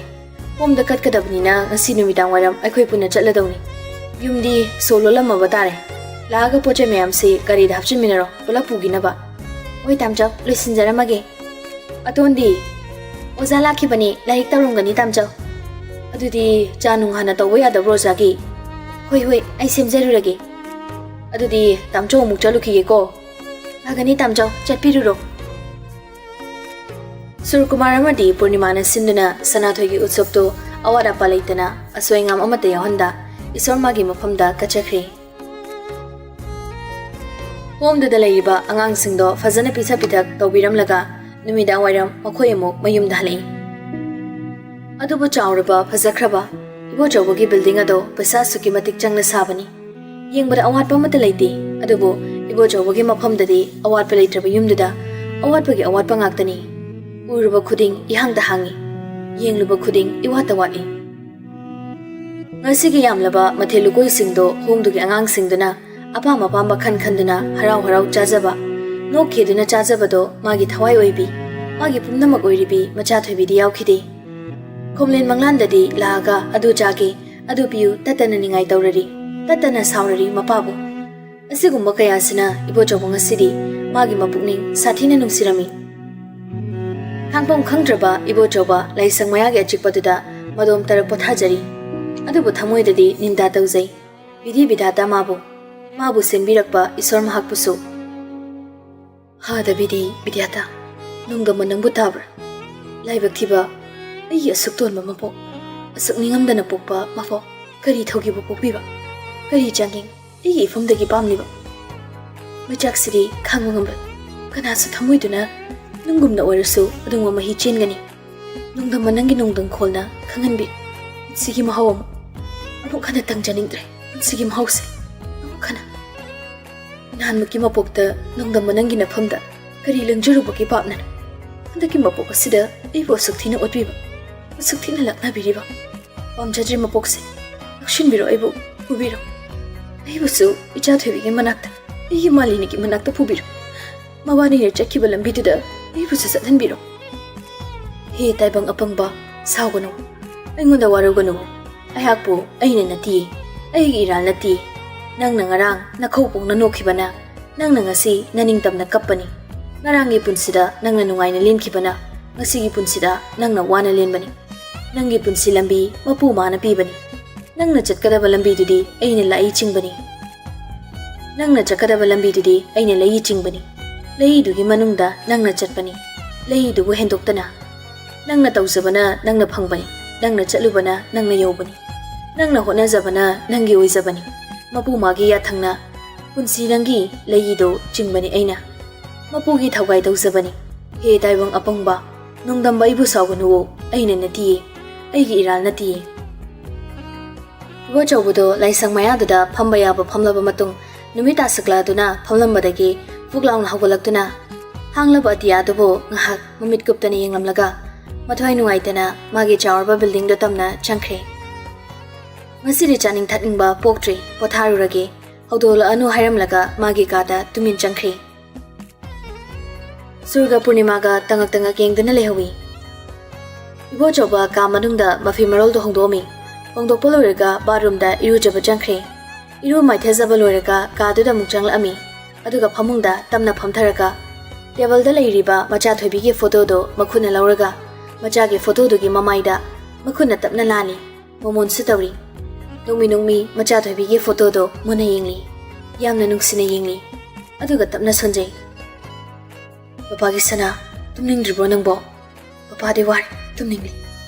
ꯍꯣꯝꯗ ꯀꯠꯀꯗꯕꯅꯤꯅ ꯉꯁꯤ ꯅꯨꯃꯤꯗꯥꯡ ꯋꯥꯏꯔꯝ ꯑꯩꯈꯣꯏ ꯄꯨꯟꯅ ꯆꯠꯂꯗꯧꯅꯤ꯫ ꯌꯨꯝꯗꯤ ꯁꯣ ꯂꯣꯜꯂꯝꯃꯕ ꯇꯥꯔꯦ꯫ ꯂꯥꯛꯑꯒ ꯄꯣꯠ ꯆꯩ ꯃꯌꯥꯝꯁꯤ ꯒꯥꯔꯤꯗ ꯍꯥꯞꯆꯤꯟꯃꯤꯟꯅꯔꯣ, ꯄꯨꯂꯞ ꯄꯨꯈꯤꯅꯕ꯫" "ꯍꯣꯏ ꯇꯥꯝꯆꯧ, ꯂꯣꯏꯁꯤꯟꯖꯔꯝꯃꯒꯦ꯫" "ꯑꯇꯣꯟꯗꯤ?" "ꯑꯣꯖꯥ ꯂꯥꯛꯈꯤꯕꯅꯤ, ꯂꯥꯏꯔꯤꯛ ꯇꯧꯔꯝꯒꯅꯤ ꯇꯥꯝꯆꯧ꯫" "ꯑꯗꯨꯗꯤ ꯆꯥ ꯅꯨꯡ ꯍꯥꯟꯅ ꯇꯧꯕ ꯌꯥꯗꯕ꯭ꯔꯣ ꯑꯣꯖꯥꯒꯤ?" "ꯍꯣꯏ, ꯍꯣꯏ, ꯑꯩ ꯁꯦꯝꯖꯔꯨꯔꯒꯦ꯫" "ꯑꯗꯨꯗꯤ ꯇꯥꯝꯆꯧ ꯑꯃꯨꯛ ꯆꯠꯂꯨꯈꯤꯒꯦꯀꯣ꯫" "ꯐꯒꯅꯤ ꯇꯥꯝꯆꯧ, ꯆꯠꯄꯤꯔꯨꯔꯣ꯫" ꯁꯨꯔꯀꯨꯃꯥꯔ ꯑꯃꯗꯤ ꯄꯨꯔꯅꯤꯃꯥꯅ ꯁꯤꯟꯗꯨꯅ ꯁꯅꯥꯊꯣꯏꯒꯤ ꯎꯠꯁꯕꯇꯨ ꯑꯋꯥꯠ ꯑꯄꯥ ꯂꯩꯇꯅ ꯑꯁꯣꯏ ꯑꯉꯥꯝ ꯑꯃꯠꯇ ꯌꯥꯎꯍꯟꯗ ꯏꯁꯣꯔ ꯃꯥꯒꯤ ꯃꯐꯝꯗ ꯀꯠꯆꯈ꯭ꯔꯦ꯫ ꯍꯣꯝꯗꯨꯗ ꯂꯩꯔꯤꯕ ꯑꯉꯥꯡꯁꯤꯡꯗꯣ ꯐꯖꯅ ꯄꯤꯖ ꯄꯤꯊꯛ ꯇꯧꯕꯤꯔꯝꯂꯒ ꯅꯨꯃꯤꯗꯥꯡ ꯋꯥꯏꯔꯝ ꯃꯈꯣꯏ ꯑꯃꯨꯛ ꯃꯌꯨꯝꯗ ꯍꯜꯂꯛꯏ꯫ ꯑꯗꯨꯕꯨ ꯆꯥꯎꯔꯕ, ꯐꯖꯈ꯭ꯔꯕ ꯏꯕꯣꯆꯧꯕꯒꯤ ꯕꯤꯜꯗꯤꯡ ꯑꯗꯣ ꯄꯩꯁꯥ ꯑꯁꯨꯛꯀꯤ ꯃꯇꯤꯛ ꯆꯪꯅ ꯁꯥꯕꯅꯤ꯫ ꯌꯦꯡꯕꯗ ꯑꯋꯥꯠꯄ ꯑꯃꯠꯇ ꯂꯩꯇꯦ, ꯑꯗꯨꯕꯨ ꯏꯕꯣꯆꯧꯕꯒꯤ ꯃꯐꯝꯗꯗꯤ ꯑꯋꯥꯠꯄ ꯂꯩꯇ꯭ꯔꯕ ꯌꯨꯝꯗꯨꯗ ꯑꯋꯥꯠꯄꯒꯤ ꯑꯋꯥꯠꯄ ꯉꯥꯛꯇꯅꯤ꯫ ꯎꯔꯨꯕ ꯈꯨꯗꯤꯡ ꯏꯍꯥꯡꯗ ꯍꯥꯡꯏ, ꯌꯦꯡꯂꯨꯕ ꯈꯨꯗꯤꯡ ꯏꯋꯥꯠꯇ ꯋꯥꯠꯂꯤ꯫ ꯉꯁꯤꯒꯤ ꯌꯥꯝꯂꯕ ꯃꯊꯦꯜ ꯂꯨꯀꯣꯏꯁꯤꯡꯗꯣ ꯍꯣꯝꯗꯨꯒꯤ ꯑꯉꯥꯡꯁꯤꯡꯗꯨꯅ ꯑꯄꯥꯝ ꯑꯄꯥꯝꯕ ꯈꯟ ꯈꯟꯗꯨꯅ ꯍꯔꯥꯎ ꯍꯔꯥꯎ ꯆꯥꯖꯕ, ꯅꯣꯛꯈꯤꯗꯨꯅ ꯆꯥꯖꯕꯗꯣ ꯃꯥꯒꯤ ꯊꯋꯥꯏ ꯑꯣꯏꯕꯤ, ꯃꯥꯒꯤ ꯄꯨꯝꯅꯃꯛ ꯑꯣꯏꯔꯤꯕꯤ ꯃꯆꯥ ꯊꯣꯏꯕꯤꯗꯤ ꯌꯥꯎꯈꯤꯗꯦ꯫ ꯈꯣꯝꯂꯦꯟ ꯃꯪꯂꯥꯟꯗꯗꯤ ꯂꯥꯛꯑꯒ ꯑꯗꯨ ꯆꯥꯒꯦ, ꯑꯗꯨ ꯄꯤꯌꯨ ꯇꯠꯇꯅ ꯅꯤꯡꯉꯥꯏ ꯇꯧꯔꯔꯤ, ꯇꯠꯇꯅ ꯁꯥꯎꯔꯔꯤ ꯃꯄꯥꯕꯨ꯫ ꯑꯁꯤꯒꯨꯝꯕ ꯀꯌꯥꯁꯤꯅ ꯏꯕꯣꯆꯧꯕ ꯉꯁꯤꯗꯤ ꯃꯥꯒꯤ ꯃꯄꯨꯛꯅꯤꯡ ꯁꯥꯊꯤꯅ ꯅꯨꯡꯁꯤꯔꯝꯃꯤ꯫ ꯈꯥꯡꯐꯝ ꯈꯪꯗ꯭ꯔꯕ ꯏꯕꯣꯆꯧꯕ ꯂꯥꯏꯁꯪ ꯃꯌꯥꯒꯤ ꯑꯆꯤꯛꯄꯗꯨꯗ ꯃꯗꯣꯝ ꯇꯔꯛ ꯄꯣꯊꯥꯖꯔꯤ꯫ ꯑꯗꯨꯕꯨ ꯊꯃꯣꯏꯗꯗꯤ ꯅꯤꯟꯗꯥ ꯇꯧꯖꯩ꯫ ꯕꯤꯙꯤ ꯕꯤꯙꯥꯇꯥ ꯃꯥꯕꯨ, ꯃꯥꯕꯨ ꯁꯦꯝꯕꯤꯔꯛꯄ ꯏꯁꯣꯔ ꯃꯍꯥꯛꯄꯨꯁꯨ꯫ ꯍꯥꯗ ꯕꯤꯙꯤ ꯕꯤꯙꯥꯇꯥ, ꯅꯣꯡꯗꯝꯕ ꯅꯪꯕꯨ ꯇꯥꯕ꯭ꯔꯥ? ꯂꯥꯏꯕꯛ ꯊꯤꯕ, ꯑꯩꯒꯤ ꯑꯁꯨꯛ ꯇꯣꯟꯕ ꯃꯄꯣꯛ, ꯑꯁꯨꯛ ꯅꯤꯡꯉꯝꯗꯅ ꯄꯣꯛꯄ ꯃꯄꯣꯛ, ꯀꯔꯤ ꯊꯧꯒꯤꯕ ꯄꯣꯛꯄꯤꯕ? ꯀꯔꯤ ꯆꯥꯡꯌꯦꯡ ꯑꯩꯒꯤ ꯏꯐꯝꯗꯒꯤ ꯄꯥꯝꯂꯤꯕ? ꯃꯩꯆꯥꯛꯁꯤꯗꯤ ꯈꯥꯡꯕ ꯉꯝꯂꯣꯏ꯫ ꯀꯅꯥꯁꯨ ꯊꯃꯣꯏꯗꯨꯅ ꯅꯨꯡꯒꯨꯝꯅ ꯑꯣꯏꯔꯁꯨ ꯑꯗꯨꯝ ꯃꯍꯤ ꯆꯦꯟꯒꯅꯤ꯫ ꯅꯣꯡꯗꯝꯕ ꯅꯪꯒꯤ ꯅꯣꯡꯗꯝꯈꯣꯜꯅ ꯈꯪꯍꯟꯕꯤ꯫ ꯄꯨꯟꯁꯤꯒꯤ ꯃꯍꯥꯎ ꯑꯃꯨꯛ, ꯑꯃꯨꯛ ꯍꯟꯅ ꯇꯪꯖꯅꯤꯡꯗ꯭ꯔꯦ꯫ ꯄꯨꯟꯁꯤꯒꯤ ꯃꯍꯥꯎꯁꯦ ꯑꯃꯨꯛ ꯍꯟꯅ꯫ ꯅꯍꯥꯟꯃꯨꯛꯀꯤ ꯃꯄꯣꯛꯇ ꯅꯣꯡꯗꯝꯕ ꯅꯪꯒꯤ ꯅꯐꯝꯗ ꯀꯔꯤ ꯂꯪꯖꯔꯨꯕꯒꯤ ꯄꯥꯞꯅꯅꯣ? ꯍꯟꯗꯛꯀꯤ ꯃꯄꯣꯛ ꯑꯁꯤꯗ ꯑꯩꯕꯨ ꯑꯁꯨꯛ ꯊꯤꯅ ꯑꯣꯠꯄꯤꯕ, ꯑꯁꯨꯛ ꯊꯤꯅ ꯂꯛꯅꯕꯤꯔꯤꯕ? ꯄꯥꯝꯖꯗ꯭ꯔꯦ ꯃꯄꯣꯛꯁꯦ꯫ ꯂꯧꯁꯤꯟꯕꯤꯔꯣ ꯑꯩꯕꯨ, ꯐꯨꯕꯤꯔꯣ꯫ ꯑꯩꯕꯨꯁꯨ ꯏꯆꯥ ꯊꯣꯏꯕꯤꯒꯤ ꯃꯅꯥꯛꯇ, ꯑꯩꯒꯤ ꯃꯥꯂꯤꯅꯤꯒꯤ ꯃꯅꯥꯛꯇ ꯐꯨꯕꯤꯔꯣ꯫ ꯃꯕꯥꯅꯤꯅ ꯆꯠꯈꯤꯕ ꯂꯝꯕꯤꯗꯨꯗ ꯑꯩꯕꯨꯁꯨ ꯆꯠꯍꯟꯕꯤꯔꯣ꯫ ꯍꯦ ꯇꯥꯏꯕꯪ ꯑꯄꯪꯕ, ꯁꯥꯎꯒꯅꯨ꯫ ꯑꯩꯉꯣꯟꯗ ꯋꯥꯔꯧꯒꯅꯨ꯫ ꯑꯩꯍꯥꯛꯄꯨ ꯑꯩꯅ ꯅꯠꯇꯤꯌꯦ꯫ ꯑꯩꯒꯤ ꯏꯔꯥꯜ ꯅꯠꯇꯤꯌꯦ꯫ ꯅꯪꯅ ꯉꯔꯥꯡ ꯅꯈꯧ ꯄꯣꯡꯅ ꯅꯣꯛꯈꯤꯕꯅ, ꯅꯪꯅ ꯉꯁꯤ ꯅꯅꯤꯡꯇꯝꯅ ꯀꯞꯄꯅꯤ꯫ ꯉꯔꯥꯡꯒꯤ ꯄꯨꯟꯁꯤꯗ ꯅꯪꯅ ꯅꯨꯡꯉꯥꯏꯅ ꯂꯦꯟꯈꯤꯕꯅ, ꯉꯁꯤꯒꯤ ꯄꯨꯟꯁꯤꯗ ꯅꯪꯅ ꯋꯥꯅ ꯂꯦꯟꯕꯅꯤ꯫ ꯅꯪꯒꯤ ꯄꯨꯟꯁꯤ ꯂꯝꯕꯤ ꯃꯄꯨ ꯃꯥꯅ ꯄꯤꯕꯅꯤ꯫ ꯅꯪꯅ ꯆꯠꯀꯗꯕ ꯂꯝꯕꯤꯗꯨꯗꯤ ꯑꯩꯅ ꯂꯥꯏ ꯆꯤꯡꯕꯅꯤ꯫ ꯅꯪꯅ ꯆꯠꯀꯗꯕ ꯂꯝꯕꯤꯗꯨꯗꯤ ꯑꯩꯅ ꯂꯩꯏ ꯆꯤꯡꯕꯅꯤ꯫ ꯂꯩꯏꯗꯨꯒꯤ ꯃꯅꯨꯡꯗ ꯅꯪꯅ ꯆꯠꯄꯅꯤ꯫ ꯂꯩꯏꯗꯨꯕꯨ ꯍꯦꯟꯗꯣꯛꯇꯅ꯫ ꯅꯪꯅ ꯇꯧꯖꯕꯅ ꯅꯪꯅ ꯐꯪꯕꯅꯤ꯫ ꯅꯪꯅ ꯆꯠꯂꯨꯕꯅ ꯅꯪꯅ ꯌꯧꯕꯅꯤ꯫ ꯅꯪꯅ ꯍꯣꯠꯅꯖꯕꯅ ꯅꯪꯒꯤ ꯑꯣꯏꯖꯕꯅꯤ꯫ ꯃꯄꯨ ꯃꯥꯒꯤ ꯌꯥꯊꯪꯅ ꯄꯨꯟꯁꯤ ꯅꯪꯒꯤ ꯂꯩꯏꯗꯣ ꯆꯤꯡꯕꯅꯤ ꯑꯩꯅ꯫ ꯃꯄꯨꯒꯤ ꯊꯧꯒꯥꯏ ꯇꯧꯖꯕꯅꯤ꯫ ꯍꯦ ꯇꯥꯏꯕꯪ ꯑꯄꯪꯕ, ꯅꯣꯡꯗꯝꯕ ꯑꯩꯕꯨ ꯁꯥꯎꯒꯅꯨꯋꯣ, ꯑꯩꯅ ꯅꯠꯇꯤꯌꯦ, ꯑꯩꯒꯤ ꯏꯔꯥꯜ ꯅꯠꯇꯤꯌꯦ꯫ ꯏꯕꯣꯆꯧꯕꯗꯣ ꯂꯥꯏꯁꯪ ꯃꯌꯥꯗꯨꯗ ꯐꯝꯕ ꯌꯥꯕ ꯐꯝꯂꯕ ꯃꯇꯨꯡ, ꯅꯨꯃꯤꯠ ꯇꯥꯁꯛꯂꯗꯨꯅ ꯐꯝꯂꯝꯕꯗꯒꯤ ꯐꯨꯛ ꯂꯥꯎꯅ ꯍꯧꯒꯠꯂꯛꯇꯨꯅ ꯍꯥꯡꯂꯕ ꯑꯇꯤꯌꯥꯗꯨꯕꯨ ꯉꯥꯏꯍꯥꯛ ꯃꯃꯤꯠ ꯀꯨꯞꯇꯅ ꯌꯦꯡꯂꯝꯂꯒ ꯃꯊ꯭ꯋꯥꯏ ꯅꯨꯡꯉꯥꯏꯇꯅ ꯃꯥꯒꯤ ꯆꯥꯎꯔꯕ buildingꯗꯨ ꯇꯝꯅ ꯆꯪꯈ꯭ꯔꯦ꯫ "ꯉꯁꯤꯗꯤ ꯆꯥꯅꯤꯡ ꯊꯛꯅꯤꯡꯕ ꯄꯣꯛꯇ꯭ꯔꯤ, ꯄꯣꯊꯥꯔꯨꯔꯒꯦ, ꯍꯧꯗꯣꯛꯂꯛꯑꯅꯨ" ꯍꯥꯏꯔꯝꯂꯒ ꯃꯥꯒꯤ ꯀꯥꯗ ꯇꯨꯃꯤꯟ ꯆꯪꯈ꯭ꯔꯦ꯫ ꯁꯨꯔꯒ ꯄꯨꯔꯅꯤꯃꯥꯒ ꯇꯉꯛ ꯇꯉꯛ ꯌꯦꯡꯗꯨꯅ ꯂꯩꯍꯧꯏ꯫ ꯏꯕꯣꯆꯧꯕ ꯀꯥ ꯃꯅꯨꯡꯗ ꯃꯐꯤ ꯃꯔꯣꯜꯗꯨ ꯍꯣꯡꯗꯣꯛꯑꯝꯃꯤ꯫ ꯍꯣꯡꯗꯣꯛꯄ ꯂꯣꯏꯔꯒ bathroomꯗ ꯏꯔꯨꯖꯕ ꯆꯪꯈ꯭ꯔꯦ꯫ ꯏꯔꯨ ꯃꯥꯏꯊꯖꯕ ꯂꯣꯏꯔꯒ ꯀꯥꯗꯨꯗ ꯑꯃꯨꯛ ꯆꯪꯂꯛꯑꯝꯃꯤ꯫ ꯑꯗꯨꯒ ꯐꯃꯨꯡꯗ ꯇꯞꯅ ꯐꯝꯊꯔꯒ tableꯗ ꯂꯩꯔꯤꯕ ꯃꯆꯥ ꯊꯣꯏꯕꯤꯒꯤ photoꯗꯨ ꯃꯈꯨꯠꯅ ꯂꯧꯔꯒ ꯃꯆꯥꯒꯤ photoꯗꯨꯒꯤ ꯃꯃꯥꯏꯗ ꯃꯈꯨꯠꯅ ꯇꯞꯅ ꯂꯥꯜꯂꯤ꯫ ꯃꯣꯃꯣꯟꯁꯨ ꯇꯧꯔꯤ꯫ ꯅꯣꯡꯃꯤ ꯅꯣꯡꯃꯤ ꯃꯆꯥ ꯊꯣꯏꯕꯤꯒꯤ photoꯗꯣ ꯃꯨꯟꯅ ꯌꯦꯡꯂꯤ꯫ ꯌꯥꯝꯅ ꯅꯨꯡꯁꯤꯅ ꯌꯦꯡꯂꯤ꯫ ꯑꯗꯨꯒ ꯇꯞꯅ ꯁꯣꯟꯖꯩ꯫ "ꯄꯄꯥꯒꯤ ꯁꯅꯥ, ꯇꯨꯝꯅꯤꯡꯗ꯭ꯔꯤꯕꯣ ꯅꯪꯕꯣ?" "ꯄꯄꯥꯗꯤ ꯋꯥꯔꯦ, ꯇꯨꯝꯅꯤꯡꯂꯤ꯫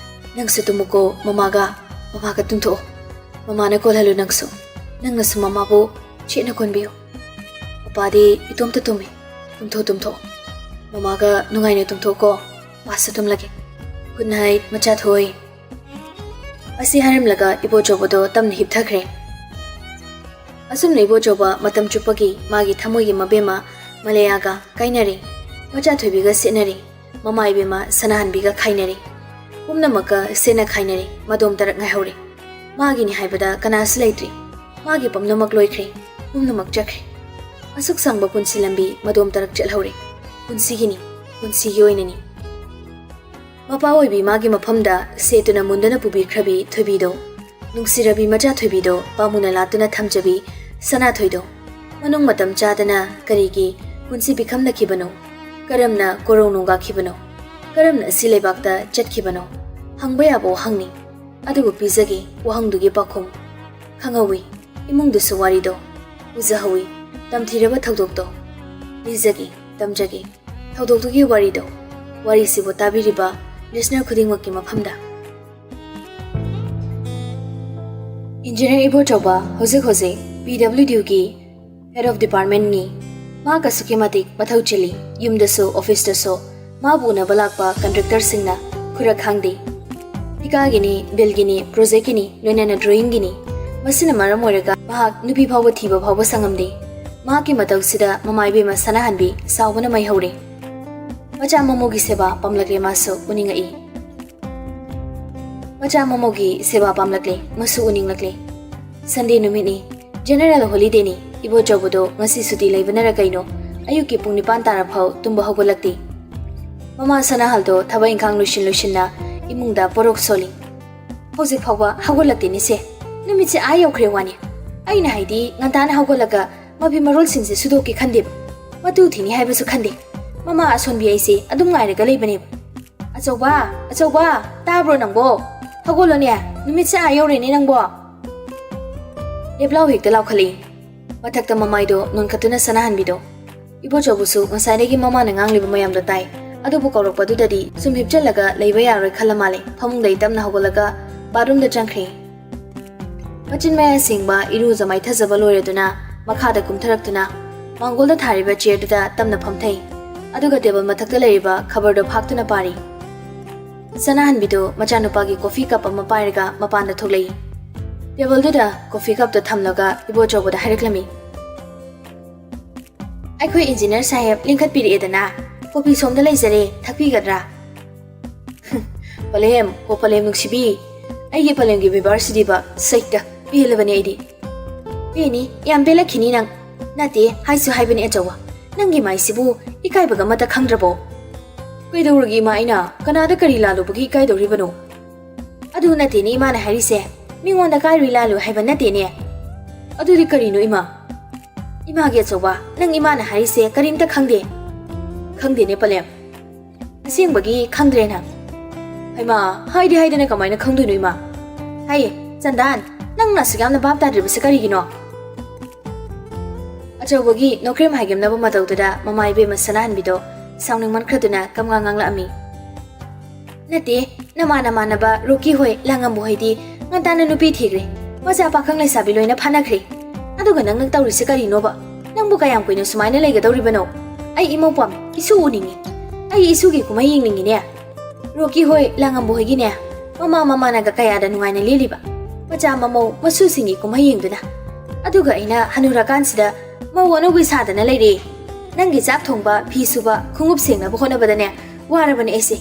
ꯅꯪꯁꯨ ꯇꯨꯝꯃꯨꯀꯣ ꯃꯃꯥꯒ, ꯃꯃꯥꯒ ꯇꯨꯝꯊꯣꯛꯑꯣ꯫ ꯃꯃꯥꯅ ꯀꯣꯜꯍꯜꯂꯨ ꯅꯪꯁꯨ꯫ ꯅꯪꯅꯁꯨ ꯃꯃꯥꯕꯨ ꯆꯦꯠꯅ ꯀꯣꯟꯕꯤꯌꯨ꯫ ꯄꯄꯥꯗꯤ ꯏꯇꯣꯝꯇ ꯇꯨꯝꯃꯤ꯫ ꯇꯨꯝꯊꯣꯛ, ꯇꯨꯝꯊꯣꯛꯑꯣ꯫ ꯃꯃꯥꯒ ꯅꯨꯡꯉꯥꯏꯅ ꯇꯨꯝꯊꯣꯛꯀꯣ꯫ ꯄꯄꯥꯁꯨ ꯇꯨꯝꯂꯒꯦ꯫ Good night, ꯃꯆꯥ ꯊꯣꯏ꯫" ꯑꯁꯤ ꯍꯥꯏꯔꯝꯂꯒ ꯏꯕꯣꯆꯧꯕꯗꯣ ꯇꯞꯅ ꯍꯤꯞꯊꯈ꯭ꯔꯦ꯫ ꯑꯁꯨꯝꯅ ꯏꯕꯣꯆꯧꯕ ꯃꯇꯝ ꯆꯨꯞꯄꯒꯤ ꯃꯥꯒꯤ ꯊꯃꯣꯏꯒꯤ ꯃꯕꯦꯝꯃ ꯃꯂꯌꯥꯒ ꯀꯥꯏꯅꯔꯦ꯫ ꯃꯆꯥ ꯊꯣꯏꯕꯤꯒ ꯁꯦꯠꯅꯔꯦ꯫ ꯃꯃꯥ ꯏꯕꯦꯝꯃ ꯁꯅꯥꯍꯟꯕꯤꯒ ꯈꯥꯏꯅꯔꯦ꯫ ꯄꯨꯝꯅꯃꯛꯀ ꯁꯦꯠꯅ ꯈꯥꯏꯅꯔꯦ꯫ ꯃꯗꯣꯝ ꯇꯔꯛ ꯉꯥꯏꯍꯧꯔꯦ꯫ ꯃꯥꯒꯤꯅꯤ ꯍꯥꯏꯕꯗ ꯀꯅꯥꯁꯨ ꯂꯩꯇ꯭ꯔꯦ꯫ ꯃꯥꯒꯤ ꯄꯨꯝꯅꯃꯛ ꯂꯣꯏꯈ꯭ꯔꯦ꯫ ꯄꯨꯝꯅꯃꯛ ꯆꯠꯈ꯭ꯔꯦ꯫ ꯑꯁꯨꯛ ꯁꯥꯡꯕ ꯄꯨꯟꯁꯤ ꯂꯝꯕꯤ ꯃꯗꯣꯝ ꯇꯔꯛ ꯆꯠꯍꯧꯔꯦ꯫ ꯄꯨꯟꯁꯤꯒꯤꯅꯤ, ꯄꯨꯟꯁꯤꯒꯤ ꯑꯣꯏꯅꯅꯤ꯫ ꯃꯄꯥ ꯑꯣꯏꯕꯤ ꯃꯥꯒꯤ ꯃꯐꯝꯗ ꯁꯦꯠꯇꯨꯅ ꯃꯨꯟꯗꯨꯅ ꯄꯨꯕꯤꯈ꯭ꯔꯕꯤ ꯊꯣꯏꯕꯤꯗꯣ, ꯅꯨꯡꯁꯤꯔꯕꯤ ꯃꯆꯥ ꯊꯣꯏꯕꯤꯗꯣ ꯄꯥꯃꯨꯅ ꯂꯥꯠꯇꯨꯅ ꯊꯝꯖꯕꯤ ꯁꯅꯥꯊꯣꯏꯗꯣ, ꯃꯅꯨꯡ ꯃꯇꯝ ꯆꯥꯗꯅ ꯀꯔꯤꯒꯤ ꯄꯨꯟꯁꯤ ꯄꯤꯈꯝꯂꯛꯈꯤꯕꯅꯣ? ꯀꯔꯝꯅ ꯀꯣꯔꯧ ꯅꯣꯡꯒꯥꯈꯤꯕꯅꯣ? ꯀꯔꯝꯅ ꯑꯁꯤ ꯂꯩꯕꯥꯛꯇ ꯆꯠꯈꯤꯕꯅꯣ? ꯍꯪꯕ ꯌꯥꯕ ꯋꯥꯍꯪꯅꯤ꯫ ꯑꯗꯨꯕꯨ ꯄꯤꯖꯒꯦ ꯋꯥꯍꯪꯗꯨꯒꯤ ꯄꯥꯎꯈꯨꯝ꯫ ꯈꯪꯍꯧꯋꯤ, ꯏꯃꯨꯡꯗꯨꯁꯨ ꯋꯥꯔꯤꯗꯣ ꯎꯖꯍꯧꯋꯤ, ꯇꯝꯊꯤꯔꯕ ꯊꯧꯗꯣꯛꯇꯣ꯫ ꯂꯤꯖꯒꯦ, ꯇꯝꯖꯒꯦ꯫ ꯊꯧꯗꯣꯛꯇꯨꯒꯤ ꯋꯥꯔꯤꯗꯣ, ꯋꯥꯔꯤꯁꯤꯕꯨ ꯇꯥꯕꯤꯔꯤꯕ listener ꯈꯨꯗꯤꯡꯃꯛꯀꯤ ꯃꯐꯝꯗ꯫ Engineer ꯏꯕꯣꯆꯧꯕ ꯍꯧꯖꯤꯛ ꯍꯧꯖꯤꯛ P W Dꯒꯤ head of departmentꯅꯤ꯫ ꯃꯍꯥꯛ ꯑꯁꯨꯛꯀꯤ ꯃꯇꯤꯛ ꯃꯊꯧ ꯆꯤꯜꯂꯤ꯫ ꯌꯨꯝꯗꯁꯨ, officeꯇꯁꯨ ꯃꯥꯕꯨ ꯎꯅꯕ ꯂꯥꯛꯄ contractorꯁꯤꯡꯅ ꯈꯨꯔꯛ ꯈꯥꯡꯗꯦ꯫ ꯊꯤꯀꯥꯒꯤꯅꯤ, billꯒꯤꯅꯤ, projectꯀꯤꯅꯤ, ꯂꯣꯏꯅꯅ drawingꯒꯤꯅꯤ꯫ ꯃꯁꯤꯅ ꯃꯔꯝ ꯑꯣꯏꯔꯒ ꯃꯍꯥꯛ ꯅꯨꯄꯤ ꯐꯥꯎꯕ ꯊꯤꯕ ꯐꯥꯎꯕ ꯁꯪꯉꯝꯗꯦ꯫ ꯃꯍꯥꯛꯀꯤ ꯃꯇꯧꯁꯤꯗ ꯃꯃꯥ ꯏꯕꯦꯝꯃ ꯁꯅꯥꯍꯟꯕꯤ ꯁꯥꯎꯕꯅ ꯃꯩ ꯍꯧꯔꯦ꯫ ꯃꯆꯥ ꯃꯃꯧꯒꯤ ꯁꯦꯕꯥ ꯄꯥꯝꯂꯛꯂꯦ ꯃꯥꯁꯨ ꯎꯅꯤꯡꯉꯛꯏ꯫ ꯃꯆꯥ ꯃꯃꯧꯒꯤ ꯁꯦꯕꯥ ꯄꯥꯝꯂꯛꯂꯦ, ꯃꯁꯨ ꯎꯅꯤꯡꯂꯛꯂꯦ꯫ ꯁꯟꯗꯦ ꯅꯨꯃꯤꯠꯅꯤ, ꯖꯦꯅꯦꯔꯦꯜ ꯍꯣꯂꯤꯗꯦꯅꯤ꯫ ꯏꯕꯣꯆꯧꯕꯗꯣ ꯉꯁꯤ ꯁꯨꯇꯤ ꯂꯩꯕꯅꯔ ꯀꯩꯅꯣ, ꯑꯌꯨꯛꯀꯤ ꯄꯨꯡ ꯅꯤꯄꯥꯟ ꯇꯥꯔꯐꯥꯎ ꯇꯨꯝꯕ ꯍꯧꯒꯠꯂꯛꯇꯦ꯫ ꯃꯃꯥ ꯁꯅꯥꯍꯜꯗꯣ ꯊꯕꯛ ꯏꯪꯈꯥꯡ ꯂꯣꯏꯁꯤꯟ ꯂꯣꯏꯁꯤꯟꯅ ꯏꯃꯨꯡꯗ ꯄꯣꯔꯣꯛ ꯁꯣꯜꯂꯤ꯫ "ꯍꯧꯖꯤꯛ ꯐꯥꯎꯕ ꯍꯧꯒꯠꯂꯛꯇꯦꯅꯦ ꯁꯦ꯫ ꯅꯨꯃꯤꯠꯁꯦ ꯑꯥ ꯌꯧꯈ꯭ꯔꯦ ꯋꯥꯅꯤ꯫ ꯑꯩꯅ ꯍꯥꯏꯗꯤ ꯉꯟꯇꯥꯅ ꯍꯧꯒꯠꯂꯒ ꯃꯐꯤ ꯃꯔꯣꯜꯁꯤꯡꯁꯦ ꯁꯨꯗꯣꯛꯀꯦ ꯈꯟꯗꯦꯕ꯫ ꯃꯇꯨ ꯊꯤꯅꯤ ꯍꯥꯏꯕꯁꯨ ꯈꯟꯗꯦ꯫ ꯃꯃꯥ ꯑꯁꯣꯟꯕꯤ ꯑꯩꯁꯦ ꯑꯗꯨꯝ ꯉꯥꯏꯔꯒ ꯂꯩꯕꯅꯦꯕ꯫ ꯑꯆꯧꯕ, ꯑꯆꯧꯕ, ꯇꯥꯕ꯭ꯔꯣ ꯅꯪꯕꯣ? ꯍꯧꯒꯠꯂꯣꯅꯦ, ꯅꯨꯃꯤꯠꯁꯦ ꯑꯥ ꯌꯧꯔꯦꯅꯦ ꯅꯪꯕꯣ!" ꯂꯦꯞꯂꯥꯎ ꯍꯦꯛꯇ ꯂꯥꯎꯈꯠꯂꯛꯏ꯫ ꯃꯊꯛꯇ ꯃꯃꯥꯏꯗꯣ ꯅꯣꯟꯈꯠꯇꯨꯅ ꯁꯅꯥꯍꯟꯕꯤꯗꯣ꯫ ꯏꯕꯣꯆꯧꯕꯁꯨ ꯉꯁꯥꯏꯗꯒꯤ ꯃꯃꯥꯅ ꯉꯥꯡꯂꯤꯕ ꯃꯌꯥꯝꯗꯣ ꯇꯥꯏ꯫ ꯑꯗꯨꯕꯨ ꯀꯧꯔꯛꯄꯗꯨꯗꯗꯤ ꯁꯨꯝ ꯍꯤꯞꯆꯜꯂꯒ ꯂꯩꯕ ꯌꯥꯔꯣꯏ ꯈꯜꯂ ꯃꯥꯜꯂꯦ꯫ ꯐꯃꯨꯡꯗꯒꯤ ꯇꯞꯅ ꯍꯧꯒꯠꯂꯒ ꯕꯥꯠꯔꯨꯝꯗ ꯆꯪꯈ꯭ꯔꯦ꯫ ꯃꯆꯤꯟ ꯃꯌꯥ ꯁꯦꯡꯕ, ꯏꯔꯨꯖ ꯃꯥꯏꯊꯖꯕ ꯂꯣꯏꯔꯗꯨꯅ ꯃꯈꯥꯗ ꯀꯨꯝꯊꯔꯛꯇꯨꯅ ꯃꯥꯡꯒꯣꯜꯗ ꯊꯥꯔꯤꯕ ꯆꯤꯌꯔꯗꯨꯗ ꯇꯞꯅ ꯐꯝꯊꯩ꯫ ꯑꯗꯨꯒ ꯇꯦꯕꯜ ꯃꯊꯛꯇ ꯂꯩꯔꯤꯕ ꯈꯕꯔꯗꯣ ꯐꯥꯛꯇꯨꯅ ꯄꯥꯔꯤ꯫ ꯁꯅꯥꯍꯟꯕꯤꯗꯨ ꯃꯆꯥꯅꯨꯄꯥꯒꯤ ꯀꯣꯐꯤ ꯀꯞ ꯑꯃ ꯄꯥꯏꯔꯒ ꯃꯄꯥꯟꯗ ꯊꯣꯛꯂꯛꯏ꯫ ꯇꯦꯕꯜꯗꯨꯗ ꯀꯣꯐꯤ ꯀꯞꯇꯨ ꯊꯝꯂꯒ ꯏꯕꯣꯆꯧꯕꯗ ꯍꯥꯏꯔꯛꯂꯝꯃꯤ, "ꯑꯩꯈꯣꯏ ꯏꯟꯖꯤꯅꯤꯌꯔ ꯁꯥꯍꯦꯕ ꯂꯤꯡꯈꯠꯄꯤꯔꯛꯑꯦꯗꯅ, ꯀꯣꯐꯤ ꯁꯣꯝꯗ ꯂꯩꯖꯔꯦ, ꯊꯛꯄꯤꯒꯗ꯭ꯔꯥ?" "ꯄꯂꯦꯝ, ꯍꯣ ꯄꯂꯦꯝ ꯅꯨꯡꯁꯤꯕꯤ, ꯑꯩꯒꯤ ꯄꯂꯦꯝꯒꯤ ꯕꯦꯕꯥꯔꯁꯤꯗꯤꯕ ꯁꯩꯇ ꯄꯦꯜꯂꯕꯅꯦ ꯑꯩꯗꯤ꯫" "ꯄꯦꯅꯤ, ꯌꯥꯝ ꯄꯦꯜꯂꯛꯈꯤꯅꯤ ꯅꯪ꯫ ꯅꯠꯇꯦ, ꯍꯥꯏꯁꯨ ꯍꯥꯏꯕꯅꯦ ꯑꯆꯧꯕ, ꯅꯪꯒꯤ ꯃꯥꯏꯁꯤꯕꯨ ꯏꯀꯥꯏꯕꯒ ꯑꯃꯠꯇ ꯈꯪꯗ꯭ꯔꯕꯣ?" "ꯀꯩꯗꯧꯔꯒꯦ ꯏꯃꯥ, ꯑꯩꯅ ꯀꯅꯥꯗ ꯀꯔꯤ ꯂꯥꯜꯂꯨꯕꯒꯤ ꯏꯀꯥꯏꯗꯧꯔꯤꯕꯅꯣ?" "ꯑꯗꯨ ꯅꯠꯇꯦꯅꯦ ꯏꯃꯥꯅ ꯍꯥꯏꯔꯤꯁꯦ, ꯃꯤꯉꯣꯟꯗ ꯀꯥꯏꯔꯨꯏ ꯂꯥꯜꯂꯨꯏ ꯍꯥꯏꯕ ꯅꯠꯇꯦꯅꯦ꯫" "ꯑꯗꯨꯗꯤ ꯀꯔꯤꯅꯣ ꯏꯃꯥ?" "ꯏꯃꯥꯒꯤ ꯑꯆꯧꯕ, ꯅꯪ ꯏꯃꯥꯅ ꯍꯥꯏꯔꯤꯁꯦ ꯀꯔꯤꯝꯇ ꯈꯪꯗꯦ꯫" "ꯈꯪꯗꯦꯅꯦ ꯄꯂꯦꯝ, ꯑꯁꯦꯡꯕꯒꯤ ꯈꯪꯗ꯭ꯔꯦ ꯅꯪ?" "ꯍꯩꯃꯥ, ꯍꯥꯏꯗꯤ ꯍꯥꯏꯗꯅ ꯀꯃꯥꯏꯅ ꯈꯪꯗꯣꯏꯅꯣ ꯏꯃꯥ?" "ꯍꯩ, ꯆꯟꯗꯥꯟ, ꯅꯪꯅ ꯑꯁꯨꯛ ꯌꯥꯝꯅ ꯚꯥꯞ ꯇꯥꯗ꯭ꯔꯤꯕꯁꯦ ꯀꯔꯤꯒꯤꯅꯣ?" ꯑꯆꯧꯕꯒꯤ ꯅꯣꯀ꯭ꯔꯦꯝ ꯍꯥꯏꯒꯦꯝꯅꯕ ꯃꯇꯧꯗꯨꯗ ꯃꯃꯥ ꯏꯕꯦꯝꯃ ꯁꯅꯥꯍꯟꯕꯤꯗꯣ ꯁꯥꯎꯅꯤꯡꯃꯟꯈ꯭ꯔꯗꯨꯅ ꯀꯝꯉꯥ ꯉꯥꯡꯂꯛꯑꯝꯃꯤ꯫ "ꯅꯠꯇꯦ, ꯅꯃꯥꯟ ꯅꯃꯥꯟꯅꯕ ꯔꯣꯀꯤ ꯍꯣꯏ, ꯂꯥꯡꯉꯝꯕ ꯍꯣꯏꯗꯤ ꯉꯟꯇꯥꯅ ꯅꯨꯄꯤ ꯊꯤꯈ꯭ꯔꯦ, ꯃꯆꯥ ꯄꯥꯈꯪ ꯂꯩꯁꯥꯕꯤ ꯂꯣꯏꯅ ꯐꯥꯅꯈ꯭ꯔꯦ꯫ ꯑꯗꯨꯒ ꯅꯪꯅ ꯇꯧꯔꯤꯁꯦ ꯀꯔꯤꯅꯣꯕ? ꯅꯪꯕꯨ ꯀꯌꯥꯝ ꯀꯨꯏꯅ ꯁꯨꯃꯥꯏꯅ ꯂꯩꯒꯗꯧꯔꯤꯕꯅꯣ? ꯑꯩ ꯏꯃꯧ ꯄꯥꯝꯃꯤ, ꯏꯁꯨ ꯎꯅꯤꯡꯉꯤ꯫ ꯑꯩ ꯏꯁꯨꯒꯤ ꯀꯨꯝꯍꯩ ꯌꯦꯡꯅꯤꯡꯉꯤꯅꯦ꯫ ꯔꯣꯀꯤ ꯍꯣꯏ, ꯂꯥꯡꯉꯝꯕ ꯍꯣꯏꯒꯤꯅꯦ, ꯃꯃꯥ ꯃꯃꯥꯅꯒ ꯀꯌꯥꯗ ꯅꯨꯡꯉꯥꯏꯅ ꯂꯦꯜꯂꯤꯕ꯫ ꯃꯆꯥ ꯃꯃꯧ ꯃꯁꯨꯁꯤꯡꯒꯤ ꯀꯨꯝꯍꯩ ꯌꯦꯡꯗꯨꯅ꯫ ꯑꯗꯨꯒ ꯑꯩꯅ ꯍꯅꯨꯔꯀꯥꯟꯁꯤꯗ ꯃꯧ ꯑꯅꯧꯕꯤ ꯁꯥꯗꯅ ꯂꯩꯔꯦ꯫ ꯅꯪꯒꯤ ꯆꯥꯛ ꯊꯣꯡꯕ, ꯐꯤ ꯁꯨꯕ, ꯈꯣꯡꯎꯞ ꯁꯦꯡꯅꯕ ꯍꯣꯠꯅꯕꯗꯅꯦ ꯋꯥꯔꯕꯅꯦ ꯑꯩꯁꯦ꯫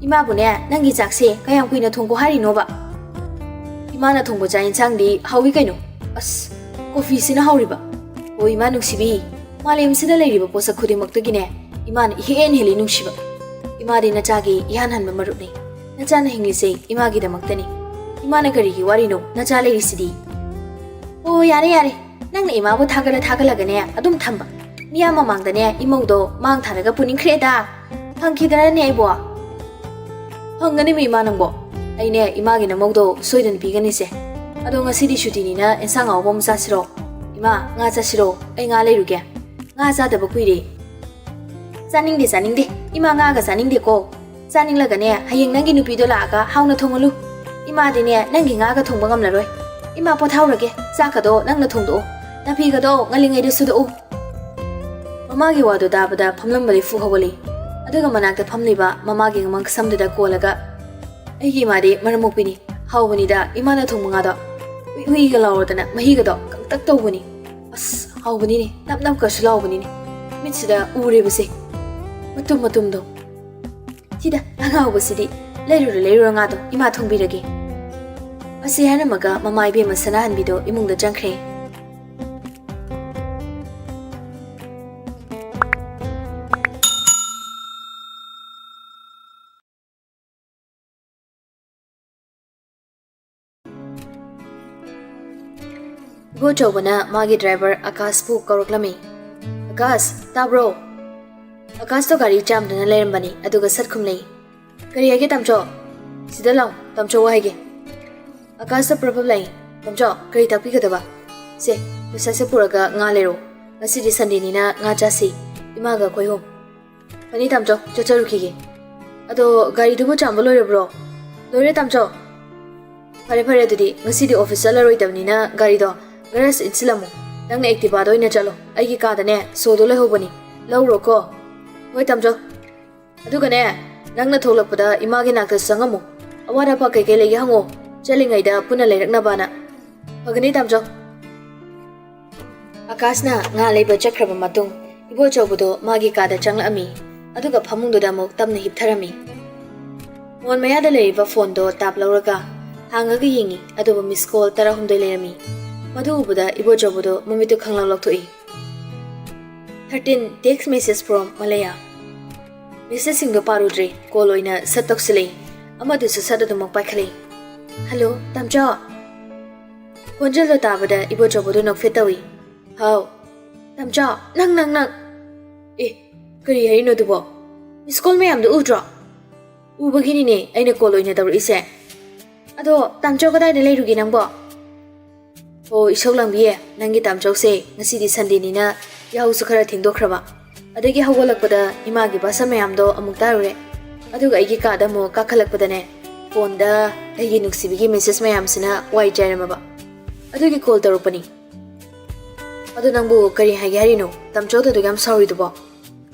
ꯏꯃꯥꯕꯨꯅꯦ, ꯅꯪꯒꯤ ꯆꯥꯛꯁꯦ ꯀꯌꯥꯝ ꯀꯨꯏꯅ ꯊꯣꯡꯒꯣ ꯍꯥꯏꯔꯤꯅꯣꯕ? ꯏꯃꯥꯅ ꯊꯣꯡꯕ ꯆꯥꯛ ꯌꯦꯟꯁꯥꯡꯗꯤ ꯍꯥꯎꯏ ꯀꯩꯅꯣ꯫ ꯑꯁ, ꯀꯣꯐꯤꯁꯤꯅ ꯍꯥꯎꯔꯤꯕ꯫ ꯑꯣ ꯏꯃꯥ ꯅꯨꯡꯁꯤꯕꯤ, ꯃꯥꯂꯦꯝꯁꯤꯗ ꯂꯩꯔꯤꯕ ꯄꯣꯠꯁꯛ ꯈꯨꯗꯤꯡꯃꯛꯇꯒꯤꯅꯦ ꯏꯃꯥꯅ ꯏꯍꯦꯟ ꯍꯦꯜꯂꯤ ꯅꯨꯡꯁꯤꯕ꯫ ꯏꯃꯥꯗꯤ ꯅꯆꯥꯒꯤ ꯏꯍꯥꯟ ꯍꯥꯟꯕ ꯃꯔꯨꯞꯅꯤ꯫ ꯅꯆꯥꯅ ꯍꯤꯡꯂꯤꯁꯦ ꯏꯃꯥꯒꯤꯗꯃꯛꯇꯅꯤ꯫ ꯏꯃꯥꯅ ꯀꯔꯤꯒꯤ ꯋꯥꯔꯤꯅꯣ? ꯅꯆꯥ ꯂꯩꯔꯤꯁꯤꯗꯤ꯫ ꯑꯣ ꯌꯥꯔꯦ ꯌꯥꯔꯦ, ꯅꯪꯅ ꯏꯃꯥꯕꯨ ꯊꯥꯒꯠꯂ ꯊꯥꯒꯠꯂꯒꯅꯦ ꯑꯗꯨꯝ ꯊꯝꯕ꯫ ꯃꯤꯌꯥꯝ ꯃꯃꯥꯡꯗꯅꯦ ꯏꯃꯧꯗꯣ ꯃꯥꯡ ꯊꯥꯔꯒ ꯄꯨꯅꯤꯡꯈ꯭ꯔꯦꯗ꯫ ꯐꯪꯈꯤꯗ꯭ꯔꯅꯦ ꯑꯩꯕꯣ? ꯐꯪꯒꯅꯤ ꯃꯤ ꯏꯃꯥ ꯅꯪꯕꯣ꯫ ꯑꯩꯅꯦ ꯏꯃꯥꯒꯤ ꯅꯃꯧꯗꯣ ꯁꯣꯏꯗꯅ ꯄꯤꯒꯅꯤꯁꯦ꯫ ꯑꯗꯣ ꯉꯁꯤꯗꯤ ꯁꯨꯇꯤꯅꯤꯅ ꯑꯦꯟꯁꯥꯡ ꯑꯍꯥꯎꯕ ꯑꯃ ꯆꯥꯁꯤꯔꯣ? ꯏꯃꯥ, ꯉꯥ ꯆꯥꯁꯤꯔꯣ? ꯑꯩ ꯉꯥ ꯂꯩꯔꯨꯒꯦ꯫ ꯉꯥ ꯆꯥꯗꯕ ꯀꯨꯏꯔꯦ꯫ ꯆꯥꯅꯤꯡꯗꯦ, ꯆꯥꯅꯤꯡꯗꯦ꯫ ꯏꯃꯥ ꯉꯥꯒ ꯆꯥꯅꯤꯡꯗꯦꯀꯣ꯫ ꯆꯥꯅꯤꯡꯂꯒꯅꯦ ꯍꯌꯦꯡ ꯅꯪꯒꯤ ꯅꯨꯄꯤꯗꯣ ꯂꯥꯛꯑꯒ ꯍꯥꯎꯅ ꯊꯣꯡꯍꯜꯂꯨ꯫ ꯏꯃꯥꯗꯤꯅꯦ ꯅꯪꯒꯤ ꯉꯥꯒ ꯊꯣꯡꯕ ꯉꯝꯂꯔꯣꯏ꯫ ꯏꯃꯥ ꯄꯣꯊꯥꯎꯔꯒꯦ꯫ ꯆꯥꯛꯀꯗꯣ ꯅꯪꯅ ꯊꯣꯡꯗꯣꯛꯎ꯫ ꯅꯥꯄꯤꯒꯗꯣ ꯉꯜꯂꯤꯉꯩꯗ ꯁꯨꯗꯣꯛꯎ꯫ ꯃꯃꯥꯒꯤ ꯋꯥꯗꯨ ꯇꯥꯕꯗ ꯐꯝꯂꯝꯕꯗꯩ ꯐꯨ ꯍꯧꯒꯠꯂꯤ꯫ ꯑꯗꯨꯒ ꯃꯅꯥꯛꯇ ꯐꯝꯂꯤꯕ ꯃꯃꯥꯒꯤ ꯃꯪꯁꯝꯗꯨꯗ ꯀꯣꯜꯂꯒ, "ꯑꯩꯒꯤ ꯏꯃꯥꯗꯤ ꯃꯔꯝ ꯃꯣꯛꯄꯤꯅꯤ꯫ ꯍꯥꯎꯕꯅꯤꯗ ꯏꯃꯥꯅ ꯊꯣꯡꯕ ꯉꯥꯗꯣ꯫ ꯎꯏ ꯎꯏꯒ ꯂꯥꯎꯔꯗꯅ ꯃꯍꯤꯒꯗꯣ ꯀꯪꯇꯛ ꯇꯧꯕꯅꯤ꯫ ꯑꯁ, ꯍꯥꯎꯕꯅꯤꯅꯦ꯫ ꯅꯞ ꯅꯞꯀꯁꯨ ꯂꯥꯎꯕꯅꯤꯅꯦ꯫ ꯃꯤꯠꯁꯤꯗ ꯎꯔꯦꯕꯁꯦ꯫ ꯃꯇꯨꯝ ꯃꯇꯨꯝꯗꯣ꯫ ꯁꯤꯗ ꯑꯉꯥꯎꯕꯁꯤꯗꯤ꯫ ꯂꯩꯔꯨꯔꯣ, ꯂꯩꯔꯨꯔꯣ ꯉꯥꯗꯣ꯫ ꯏꯃꯥ ꯊꯣꯡꯕꯤꯔꯒꯦ꯫" ꯑꯁꯤ ꯍꯥꯏꯔꯝꯃꯒ ꯃꯃꯥ ꯏꯕꯦꯝꯃ ꯁꯅꯥꯍꯟꯕꯤꯗꯣ ꯏꯃꯨꯡꯗ ꯆꯪꯈ꯭ꯔꯦ꯫ ꯏꯕꯣꯆꯧꯕꯅ ꯃꯥꯒꯤ ꯗ꯭ꯔꯥꯏꯚꯔ ꯑꯀꯥꯁꯄꯨ ꯀꯧꯔꯛꯂꯝꯃꯤ꯫ "ꯑꯀꯥꯁ, ꯇꯥꯕ꯭ꯔꯣ?" ꯑꯀꯥꯁꯇꯣ ꯒꯥꯔꯤ ꯆꯥꯝꯗꯨꯅ ꯂꯩꯔꯝꯕꯅꯤ, ꯑꯗꯨꯒ ꯁꯠ ꯈꯨꯝꯂꯩ꯫ "ꯀꯔꯤ ꯍꯥꯏꯒꯦ ꯇꯥꯃꯣꯆꯧ?" "ꯁꯤꯗ ꯂꯥꯎ, ꯇꯥꯃꯣꯆꯧ ꯋꯥ ꯍꯥꯏꯒꯦ꯫" "ꯑꯀꯥꯁꯇ ꯄ꯭ꯔꯣꯕ꯭ꯂꯦꯝ ꯂꯩ꯫ ꯇꯥꯃꯣꯆꯧ, ꯀꯔꯤ ꯇꯥꯛꯄꯤꯒꯗꯕ?" "ꯁꯦ, ꯄꯩꯁꯥꯁꯦ ꯄꯨꯔꯒ ꯉꯥ ꯂꯩꯔꯣ꯫ ꯉꯁꯤꯗꯤ ꯁꯟꯗꯦꯅꯤꯅ ꯉꯥ ꯆꯥꯁꯤ, ꯏꯃꯥꯒ ꯑꯩꯈꯣꯏ ꯑꯍꯨꯝ꯫" "ꯐꯅꯤ ꯇꯥꯃꯣꯆꯧ, ꯆꯠꯆꯔꯨꯈꯤꯒꯦ꯫ ꯑꯗꯣ ꯒꯥꯔꯤꯗꯨꯕꯨ ꯆꯥꯝꯕ ꯂꯣꯏꯔꯕ꯭ꯔꯣ?" "ꯂꯣꯏꯔꯦ ꯇꯥꯃꯣꯆꯧ꯫" "ꯐꯔꯦ ꯐꯔꯦ, ꯑꯗꯨꯗꯤ ꯉꯁꯤꯗꯤ ꯑꯣꯐꯤꯁ ꯆꯠꯂꯔꯣꯏꯗꯕꯅꯤꯅ ꯒꯥꯔꯤꯗꯣ ꯒꯔꯦꯖ ꯏꯟꯁꯤꯜꯂꯝꯃꯨ꯫ ꯅꯪꯅ ꯑꯦꯛꯇꯤꯚꯥꯗ ꯑꯣꯏꯅ ꯆꯠꯂꯣ, ꯑꯩꯒꯤ ꯀꯥꯗꯅꯦ ꯁꯣꯗꯣ ꯂꯩꯍꯧꯕꯅꯤ, ꯂꯧꯔꯣꯀꯣ꯫" "ꯍꯣꯏ ꯇꯥꯃꯣꯆꯧ꯫" "ꯑꯗꯨꯒꯅꯦ, ꯅꯪꯅ ꯊꯣꯛꯂꯛꯄꯗ ꯏꯃꯥꯒꯤ ꯅꯥꯛꯇ ꯆꯪꯉꯝꯃꯨ꯫ ꯑꯋꯥꯠ ꯑꯄꯥ ꯀꯩꯀꯩ ꯂꯩꯒꯦ ꯍꯪꯉꯣ꯫ ꯆꯠꯂꯤꯉꯩꯗ ꯄꯨꯟꯅ ꯂꯩꯔꯛꯅꯕꯅ꯫ ꯐꯒꯅꯤ, ꯇꯥꯝꯆꯧ꯫ ꯑꯀꯥꯁꯅ ꯉꯥ ꯂꯩꯕ ꯆꯠꯈ꯭ꯔꯕ ꯃꯇꯨꯡ, ꯏꯕꯣꯆꯧꯕꯗꯣ ꯃꯥꯒꯤ ꯀꯥꯗ ꯆꯪꯂꯛꯑꯝꯃꯤ, ꯑꯗꯨꯒ ꯐꯃꯨꯡꯗꯨꯗ ꯑꯃꯨꯛ ꯇꯞꯅ ꯍꯤꯞꯊꯔꯝꯃꯤ꯫ ꯃꯣꯟ ꯃꯌꯥꯗ ꯂꯩꯔꯤꯕ ꯐꯣꯟꯗꯣ ꯇꯥꯞ ꯂꯧꯔꯒ ꯍꯥꯡꯉꯒ ꯌꯦꯡꯉꯤ, ꯑꯗꯨꯕꯨ ꯃꯤꯁ ꯀꯣꯜ ꯇꯔꯥꯍꯨꯝꯗꯣꯏ ꯂꯩꯔꯝꯃꯤ꯫ ꯃꯗꯨ ꯎꯕꯗ ꯏꯕꯣꯆꯧꯕꯗꯣ ꯃꯃꯤꯠꯇꯨ ꯈꯪꯂꯥꯎ ꯂꯥꯎꯊꯣꯛꯏ꯫ "Thirteen, text message from Malaya." ꯃꯦꯁꯦꯖꯁꯤꯡꯗꯣ ꯄꯥꯔꯨꯗ꯭ꯔꯦ, ꯀꯣꯜ ꯑꯣꯏꯅ ꯁꯠ ꯇꯧꯁꯤꯜꯂꯛꯏ꯫ ꯑꯃꯗꯨꯁꯨ ꯁꯠ ꯑꯗꯨꯃꯛ ꯄꯥꯏꯈꯠꯂꯛꯏ꯫ "ꯍꯜꯂꯣ, ꯇꯥꯝꯆꯧ!" ꯈꯣꯟꯖꯦꯜꯗꯣ ꯇꯥꯕꯗ ꯏꯕꯣꯆꯧꯕꯗꯣ ꯅꯣꯛꯐꯦꯠ ꯇꯧꯏ꯫ "ꯍꯥꯎ?" "ꯇꯥꯝꯆꯧ, ꯅꯪ, ꯅꯪ, ꯅꯪ!" "ꯑꯦ, ꯀꯔꯤ ꯍꯥꯏꯔꯤꯅꯣ ꯑꯗꯨꯕꯣ? ꯃꯤꯁ ꯀꯣꯜ ꯃꯌꯥꯝꯗꯣ ꯎꯗ꯭ꯔꯣ?" "ꯎꯕꯒꯤꯅꯤꯅꯦ ꯑꯩꯅ ꯀꯣꯜ ꯑꯣꯏꯅ ꯇꯧꯔꯛꯏꯁꯦ꯫ ꯑꯗꯣ ꯇꯥꯝꯆꯧ ꯀꯗꯥꯏꯗ ꯂꯩꯔꯨꯒꯦ ꯅꯪꯕꯣ?" "ꯑꯣ, ꯏꯁꯧ ꯂꯥꯡꯕꯤꯌꯦ, ꯅꯪꯒꯤ ꯇꯥꯝꯆꯧꯁꯦ ꯉꯁꯤꯗꯤ ꯁꯟꯗꯦꯅꯤꯅ ꯌꯥꯍꯧꯁꯨ ꯈꯔ ꯊꯦꯡꯗꯣꯛꯈ꯭ꯔꯕ꯫ ꯑꯗꯒꯤ ꯍꯧꯒꯠꯂꯛꯄꯗ ꯏꯃꯥꯒꯤ ꯚꯥꯁꯟ ꯃꯌꯥꯝꯗꯣ ꯑꯃꯨꯛ ꯇꯥꯔꯨꯔꯦ꯫ ꯑꯗꯨꯒ ꯑꯩꯒꯤ ꯀꯥꯗ ꯑꯃꯨꯛ ꯀꯥꯈꯠꯂꯛꯄꯗꯅꯦ, ꯐꯣꯟꯗ ꯑꯩꯒꯤ ꯅꯨꯡꯁꯤꯕꯤꯒꯤ ꯃꯦꯁꯦꯖ ꯃꯌꯥꯝꯁꯤꯅ ꯋꯥꯏ ꯆꯥꯏꯔꯝꯃꯕ꯫ ꯑꯗꯨꯒꯤ ꯀꯣꯜ ꯇꯧꯔꯛꯄꯅꯤ꯫ ꯑꯗꯣ ꯅꯪꯕꯨ ꯀꯔꯤ ꯍꯥꯏꯒꯦ ꯍꯥꯏꯔꯤꯅꯣ? ꯇꯥꯝꯆꯧꯗ ꯑꯗꯨꯛ ꯌꯥꯝ ꯁꯥꯎꯔꯤꯗꯨꯕꯣ?"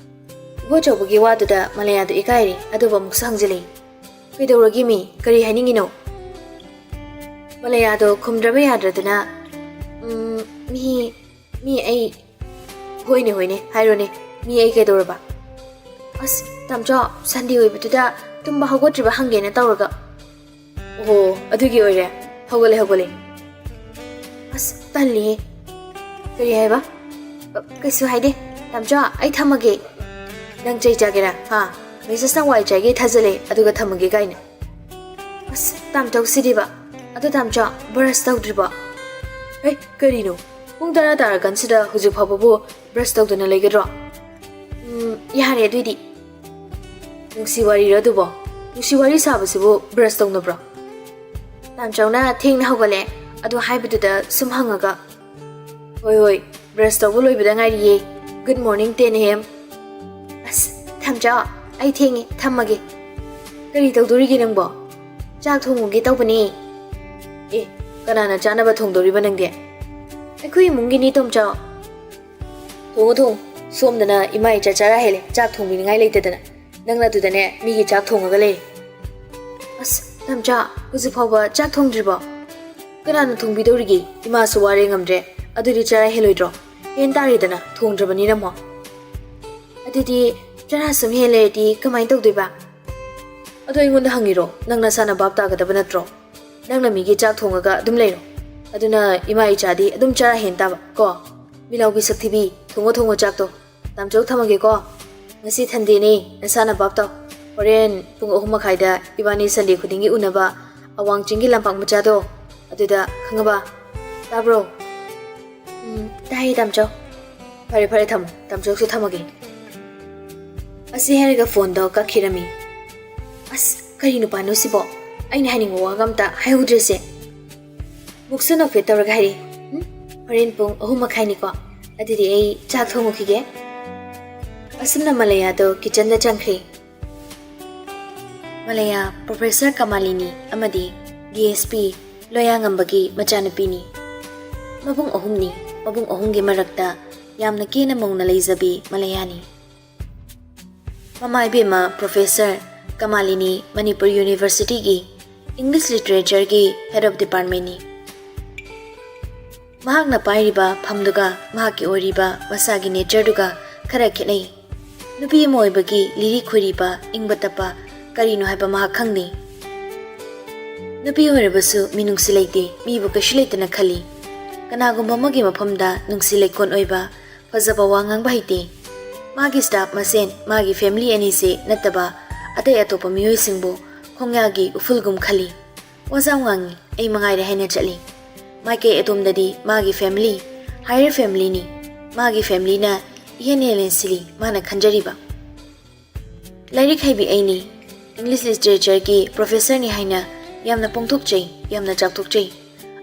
ꯏꯕꯣꯆꯧꯕꯒꯤ ꯋꯥꯗꯨꯗ ꯃꯂꯌꯥꯗꯣ ꯏꯀꯥꯏꯔꯦ, ꯑꯗꯨꯕꯨ ꯑꯃꯨꯛꯁꯨ ꯍꯪꯖꯤꯜꯂꯤ꯫ "ꯀꯩꯗꯧꯔꯒꯦ ꯃꯤ? ꯀꯔꯤ ꯍꯥꯏꯅꯤꯡꯉꯤꯅꯣ?" ꯃꯂꯌꯥꯗꯣ ꯈꯨꯝꯗ꯭ꯔꯕ ꯌꯥꯗ꯭ꯔꯗꯅ, "ꯎꯝ, ꯃꯤ, ꯃꯤ ꯑꯩ, ꯍꯣꯏꯅꯦ, ꯍꯣꯏꯅꯦ, ꯍꯥꯏꯔꯣꯅꯦ, ꯃꯤ ꯑꯩ ꯀꯩꯗꯧꯔꯕ?" "ꯑꯁ, ꯇꯥꯝꯆꯧ, ꯁꯟꯗꯦ ꯑꯣꯏꯕꯗꯨꯗ ꯇꯨꯝꯕ ꯍꯧꯒꯠꯇ꯭ꯔꯤꯕ ꯍꯪꯒꯦꯅ ꯇꯧꯔꯒ꯫" "ꯑꯣꯍꯣ, ꯑꯗꯨꯒꯤ ꯑꯣꯏꯔꯦ꯫ ꯍꯧꯒꯠꯂꯦ, ꯍꯧꯒꯠꯂꯦ꯫" "ꯑꯁ, ꯇꯜꯂꯤꯍꯦ꯫" "ꯀꯔꯤ ꯍꯥꯏꯕ?" "ꯑ, ꯀꯩꯁꯨ ꯍꯥꯏꯗꯦ꯫ ꯇꯥꯝꯆꯧ, ꯑꯩ ꯊꯝꯃꯒꯦ꯫" "ꯅꯪ ꯆꯩ ꯆꯥꯒꯦꯔꯥ, ꯍꯥ? ꯃꯦꯁꯦꯖꯅ ꯋꯥꯏ ꯆꯥꯏꯒꯦ ꯊꯥꯖꯜꯂꯦ, ꯑꯗꯨꯒ ꯊꯝꯃꯒꯦ ꯀꯥꯏꯅ꯫ ꯑꯁ, ꯇꯥꯝꯆꯧꯁꯤꯗꯤꯕ꯫ ꯑꯗꯣ ꯇꯥꯝꯆꯧ, ꯕ꯭ꯔꯁ ꯇꯧꯗ꯭ꯔꯤꯕꯣ?" "ꯍꯦ, ꯀꯔꯤꯅꯣ? ꯄꯨꯡ ꯇꯔꯥ ꯇꯥꯔꯀꯥꯟꯁꯤꯗ ꯍꯧꯖꯤꯛ ꯐꯥꯎꯕꯕꯨ ꯕ꯭ꯔꯁ ꯇꯧꯗꯅ ꯂꯩꯒꯗ꯭ꯔꯣ?" "ꯎꯝ, ꯌꯥꯔꯦ ꯑꯗꯨꯏꯗꯤ꯫" "ꯅꯨꯡꯁꯤ ꯋꯥꯔꯤꯔꯣ ꯑꯗꯨꯕꯣ? ꯅꯨꯡꯁꯤ ꯋꯥꯔꯤ ꯁꯥꯕꯁꯤꯕꯨ ꯕ꯭ꯔꯁ ꯇꯧꯅꯕ꯭ꯔꯣ?" "ꯇꯥꯝꯆꯧꯅ ꯊꯦꯡꯅ ꯍꯧꯒꯠꯂꯦ, ꯑꯗꯨ ꯍꯥꯏꯕꯗꯨꯗ ꯁꯨꯝ ꯍꯪꯉꯒ꯫" "ꯍꯣꯏ, ꯍꯣꯏ, ꯕ꯭ꯔꯁ ꯇꯧꯕ ꯂꯣꯏꯕꯗ ꯉꯥꯏꯔꯤꯌꯦ꯫ Good morning, ten A M." "ꯑꯁ, ꯇꯥꯝꯆꯧ, ꯑꯩ ꯊꯦꯡꯉꯦ, ꯊꯝꯃꯒꯦ꯫" "ꯀꯔꯤ ꯇꯧꯗꯣꯔꯤꯒꯦ ꯅꯪꯕꯣ?" "ꯆꯥꯛ ꯊꯣꯡꯉꯨꯒꯦ ꯇꯧꯕꯅꯦ꯫" "ꯑꯦ, ꯀꯅꯥꯅ ꯆꯥꯅꯕ ꯊꯣꯡꯗꯣꯔꯤꯕ ꯅꯪꯗꯤ?" "ꯑꯩꯈꯣꯏ ꯏꯃꯨꯡꯒꯤꯅꯤ, ꯇꯥꯝꯆꯧ꯫" "ꯊꯣꯡꯉꯨ, ꯊꯣꯡꯉꯨ꯫ ꯁꯣꯝꯗꯅ ꯏꯃꯥ ꯏꯆꯥ ꯆꯔꯥ ꯍꯦꯜꯂꯦ, ꯆꯥꯛ ꯊꯣꯡꯕꯤꯅꯤꯡꯉꯥꯏ ꯂꯩꯇꯗꯅ꯫ ꯅꯪꯅ ꯑꯗꯨꯗꯅꯦ ꯃꯤꯒꯤ ꯆꯥꯛ ꯊꯣꯡꯉꯒ ꯂꯩ꯫" "ꯑꯁ, "ꯇꯝꯆꯥ, ꯍꯧꯖꯤꯛ ꯐꯥꯎꯕ ꯆꯥꯛ ꯊꯣꯡꯗ꯭ꯔꯤꯕꯣ? ꯀꯅꯥꯅ ꯊꯣꯡꯕꯤꯗꯧꯔꯤꯒꯦ? ꯏꯃꯥꯁꯨ ꯋꯥꯔꯦ ꯉꯝꯗ꯭ꯔꯦ꯫ ꯑꯗꯨꯗꯤ ꯆꯔꯥ ꯍꯦꯜꯂꯣꯏꯗ꯭ꯔꯣ? ꯍꯦꯟ ꯇꯥꯔꯦꯗꯅ, ꯊꯣꯡꯗ꯭ꯔꯕꯅꯤꯅ ꯑꯃꯨꯛ꯫ ꯑꯗꯨꯗꯤ ꯆꯔꯥ ꯁꯨꯝ ꯍꯦꯜ ꯂꯩꯔꯗꯤ ꯀꯃꯥꯏꯅ ꯇꯧꯗꯣꯏꯕ?" "ꯑꯗꯣ ꯑꯩꯉꯣꯟꯗ ꯍꯪꯉꯤꯔꯣ? ꯅꯪ ꯅꯁꯥꯅ ꯚꯥꯞ ꯇꯥꯒꯗꯕ ꯅꯠꯇ꯭ꯔꯣ? ꯅꯪꯅ ꯃꯤꯒꯤ ꯆꯥꯛ ꯊꯣꯡꯉꯒ ꯑꯗꯨꯝ ꯂꯩꯔꯣ꯫ ꯑꯗꯨꯅ ꯏꯃꯥ ꯏꯆꯥꯗꯤ ꯑꯗꯨꯝ ꯆꯔꯥ ꯍꯦꯟ ꯇꯥꯕ ꯀꯣ꯫ ꯃꯤꯂꯥꯎꯕꯤ ꯁꯛꯊꯤꯕꯤ, ꯊꯣꯡꯉꯣ ꯊꯣꯡꯉꯣ ꯆꯥꯛꯇꯣ꯫ ꯇꯥꯝꯆꯧ, ꯊꯝꯃꯒꯦꯀꯣ꯫ ꯉꯁꯤ ꯁꯟꯗꯦꯅꯦ, ꯅꯁꯥꯅ ꯚꯥꯞ ꯇꯧ꯫ ꯍꯣꯔꯦꯟ ꯄꯨꯡ ꯑꯍꯨꯝ ꯃꯈꯥꯏꯗ ꯏꯕꯥꯅꯤ ꯁꯟꯗꯦ ꯈꯨꯗꯤꯡꯒꯤ ꯎꯅꯕ ꯑꯋꯥꯡ ꯆꯤꯡꯒꯤ ꯂꯝꯄꯥꯛ ꯃꯆꯥꯗꯣ, ꯑꯗꯨꯗ, ꯈꯪꯉꯕ? ꯇꯥꯕ꯭ꯔꯣ?" "ꯎꯝ, ꯇꯥꯏꯌꯦ, ꯇꯥꯝꯆꯧ꯫" "ꯐꯔꯦ, ꯐꯔꯦ, ꯊꯝꯃꯣ꯫ ꯇꯥꯝꯆꯧꯁꯨ ꯊꯝꯃꯒꯦ꯫" ꯑꯁꯤ ꯍꯥꯏꯔꯒ ꯐꯣꯟꯗꯣ ꯀꯛꯈꯤꯔꯝꯃꯤ꯫ ꯑꯁ, ꯀꯔꯤ ꯅꯨꯄꯥꯅꯣ ꯁꯤꯕꯣ? ꯑꯩꯅ ꯍꯥꯏꯅꯤꯡꯕ ꯋꯥꯒ ꯑꯝꯇ ꯍꯥꯏꯍꯧꯗ꯭ꯔꯤꯁꯦ꯫ ꯃꯨꯛꯁꯨ ꯅꯣꯛꯐꯦꯠ ꯇꯧꯔꯒ ꯍꯥꯏꯔꯛꯏ, "ꯎꯝ, ꯍꯣꯔꯦꯟ ꯄꯨꯡ ꯑꯍꯨꯝ ꯃꯈꯥꯏꯅꯤꯀꯣ꯫ ꯑꯗꯨꯗꯤ ꯑꯩ ꯆꯥꯛ ꯊꯣꯡꯉꯨꯈꯤꯒꯦ꯫" ꯑꯁꯨꯝꯅ ꯃꯂꯌꯥꯗꯣ ꯀꯤꯆꯟꯗ ꯆꯪꯈ꯭ꯔꯦ꯫ ꯃꯂꯌꯥ, ꯄ꯭ꯔꯣꯐꯦꯁꯔ ꯀꯃꯥꯂꯤꯅꯤ ꯑꯃꯗꯤ ꯗꯤ ꯑꯦꯁ ꯄꯤ ꯂꯣꯌꯥꯉꯝꯕꯒꯤ ꯃꯆꯥꯅꯨꯄꯤꯅꯤ꯫ ꯃꯕꯨꯡ ꯑꯍꯨꯝꯅꯤ꯫ ꯃꯕꯨꯡ ꯑꯍꯨꯝꯒꯤ ꯃꯔꯛꯇ ꯌꯥꯝꯅ ꯀꯦꯅ ꯃꯧꯅ ꯂꯩꯖꯕꯤ ꯃꯂꯌꯥꯅꯤ꯫ ꯃꯃꯥ ꯏꯕꯦꯝꯃ ꯄ꯭ꯔꯣꯐꯦꯁꯔ ꯀꯃꯥꯂꯤꯅꯤ ꯃꯅꯤꯄꯨꯔ ꯌꯨꯅꯤꯚꯔꯁꯤꯇꯤꯒꯤ ꯏꯪꯂꯤꯁ ꯂꯤꯇꯔꯦꯆꯔꯒꯤ ꯍꯦꯗ ꯑꯣꯐ ꯗꯤꯄꯥꯔꯠꯃꯦꯟꯅꯤ꯫ ꯃꯍꯥꯛꯅ ꯄꯥꯏꯔꯤꯕ ꯐꯝꯗꯨꯒ ꯃꯍꯥꯛꯀꯤ ꯑꯣꯏꯔꯤꯕ ꯃꯁꯥꯒꯤ ꯅꯦꯆꯔꯗꯨꯒ ꯈꯔ ꯈꯦꯠꯅꯩ꯫ ꯅꯨꯄꯤ ꯑꯃ ꯑꯣꯏꯕꯒꯤ ꯂꯤꯔꯤ ꯈꯣꯏꯔꯤꯕ, ꯏꯪꯕ ꯇꯞꯄ ꯀꯔꯤꯅꯣ ꯍꯥꯏꯕ ꯃꯍꯥꯛ ꯈꯪꯗꯦ꯫ ꯅꯨꯄꯤ ꯑꯣꯏꯔꯕꯁꯨ ꯃꯤꯅꯨꯡꯁꯤ ꯂꯩꯇꯦ, ꯃꯤꯕꯨ ꯀꯩꯁꯨ ꯂꯩꯇꯅ ꯈꯜꯂꯤ꯫ ꯀꯅꯥꯒꯨꯝꯕ ꯑꯃꯒꯤ ꯃꯐꯝꯗ ꯅꯨꯡꯁꯤ ꯂꯩꯀꯣꯟ ꯑꯣꯏꯕ, ꯐꯖꯕ ꯋꯥ ꯉꯥꯡꯕ ꯍꯩꯇꯦ꯫ ꯃꯥꯒꯤ ꯁ꯭ꯇꯥꯐ ꯃꯁꯦꯟ, ꯃꯥꯒꯤ ꯐꯦꯃꯤꯂꯤ ꯑꯅꯤꯁꯦ ꯅꯠꯇꯕ ꯑꯇꯩ ꯑꯇꯣꯞꯄ ꯃꯤꯑꯣꯏꯁꯤꯡꯕꯨ ꯈꯣꯡꯌꯥꯒꯤ ꯎꯐꯨꯜꯒꯨꯝ ꯈꯜꯂꯤ꯫ ꯋꯥꯖꯥꯎ ꯉꯥꯡꯉꯤ, ꯑꯩ ꯃꯉꯥꯏꯔꯦ ꯍꯥꯏꯅ ꯆꯠꯂꯤ꯫ ꯃꯥꯏꯀꯩ ꯑꯗꯣꯝꯗꯗꯤ ꯃꯥꯒꯤ ꯐꯦꯃꯤꯂꯤ, ꯍꯥꯌꯔ ꯐꯦꯃꯤꯂꯤꯅꯤ꯫ ꯃꯥꯒꯤ ꯐꯦꯃꯤꯂꯤꯅ ꯏꯍꯦꯟ ꯍꯦꯟꯅ ꯁꯤꯜꯂꯤ, ꯃꯥꯅ ꯈꯟꯖꯔꯤꯕ꯫ ꯂꯥꯏꯔꯤꯛ ꯍꯩꯕꯤ ꯑꯩꯅꯤ, ꯏꯪꯂꯤꯁ ꯂꯤꯇꯔꯦꯆꯔꯒꯤ ꯄ꯭ꯔꯣꯐꯦꯁꯔꯅꯤ ꯍꯥꯏꯅ ꯌꯥꯝꯅ ꯄꯣꯡꯊꯣꯛꯆꯩ, ꯌꯥꯝꯅ ꯆꯥꯎꯊꯣꯛꯆꯩ꯫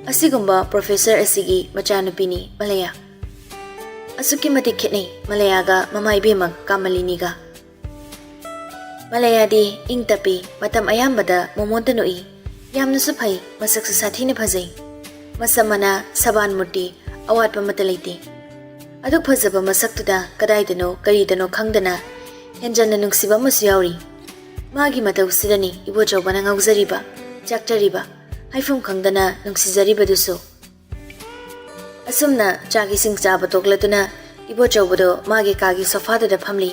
ꯑꯁꯤꯒꯨꯝꯕ ꯄ꯭ꯔꯣꯐꯦꯁꯔ ꯑꯁꯤꯒꯤ ꯃꯆꯥꯅꯨꯄꯤꯅꯤ ꯃꯂꯌꯥ꯫ ꯑꯁꯨꯛꯀꯤ ꯃꯇꯤꯛ ꯈꯦꯠꯅꯩ ꯃꯂꯌꯥꯒ ꯃꯃꯥ ꯏꯕꯦꯝꯃ ꯀꯥꯃꯂꯤꯅꯤꯒ꯫ ꯃꯂꯌꯥꯗꯤ ꯏꯪ ꯇꯞꯄꯤ, ꯃꯇꯝ ꯑꯌꯥꯝꯕꯗ ꯃꯣꯃꯣꯟꯇ ꯅꯣꯛꯏ꯫ ꯌꯥꯝꯅꯁꯨ ꯐꯩ, ꯃꯁꯛꯁꯨ ꯁꯥꯊꯤꯅ ꯐꯖꯩ꯫ ꯃꯁꯝ ꯃꯅꯥ ꯁꯕꯥꯟ ꯃꯨꯔꯇꯤ ꯑꯋꯥꯠꯄ ꯑꯃꯠꯇ ꯂꯩꯇꯦ꯫ ꯑꯗꯨꯛ ꯐꯖꯕ ꯃꯁꯛꯇꯨꯗ ꯀꯗꯥꯏꯗꯅꯣ ꯀꯔꯤꯗꯅꯣ ꯈꯪꯗꯅ ꯍꯦꯟꯖꯟꯅ ꯅꯨꯡꯁꯤꯕ ꯑꯃꯁꯨ ꯌꯥꯎꯔꯤ꯫ ꯃꯥꯒꯤ ꯃꯇꯧꯁꯤꯗꯅꯤ ꯏꯕꯣꯆꯧꯕꯅ ꯉꯥꯎꯖꯔꯤꯕ꯫ ꯆꯥꯛꯆꯔꯤꯕ, ꯍꯥꯏꯐꯝ ꯈꯪꯗꯅ ꯅꯨꯡꯁꯤꯖꯔꯤꯕꯗꯨꯁꯨ꯫ ꯑꯁꯨꯝꯅ ꯆꯥꯛ ꯏꯁꯤꯡ ꯆꯥꯕ ꯇꯣꯛꯂꯗꯨꯅ ꯏꯕꯣꯆꯧꯕꯗꯣ ꯃꯥꯒꯤ ꯀꯥꯒꯤ ꯁꯣꯐꯥꯗꯨꯗ ꯐꯝꯂꯤ꯫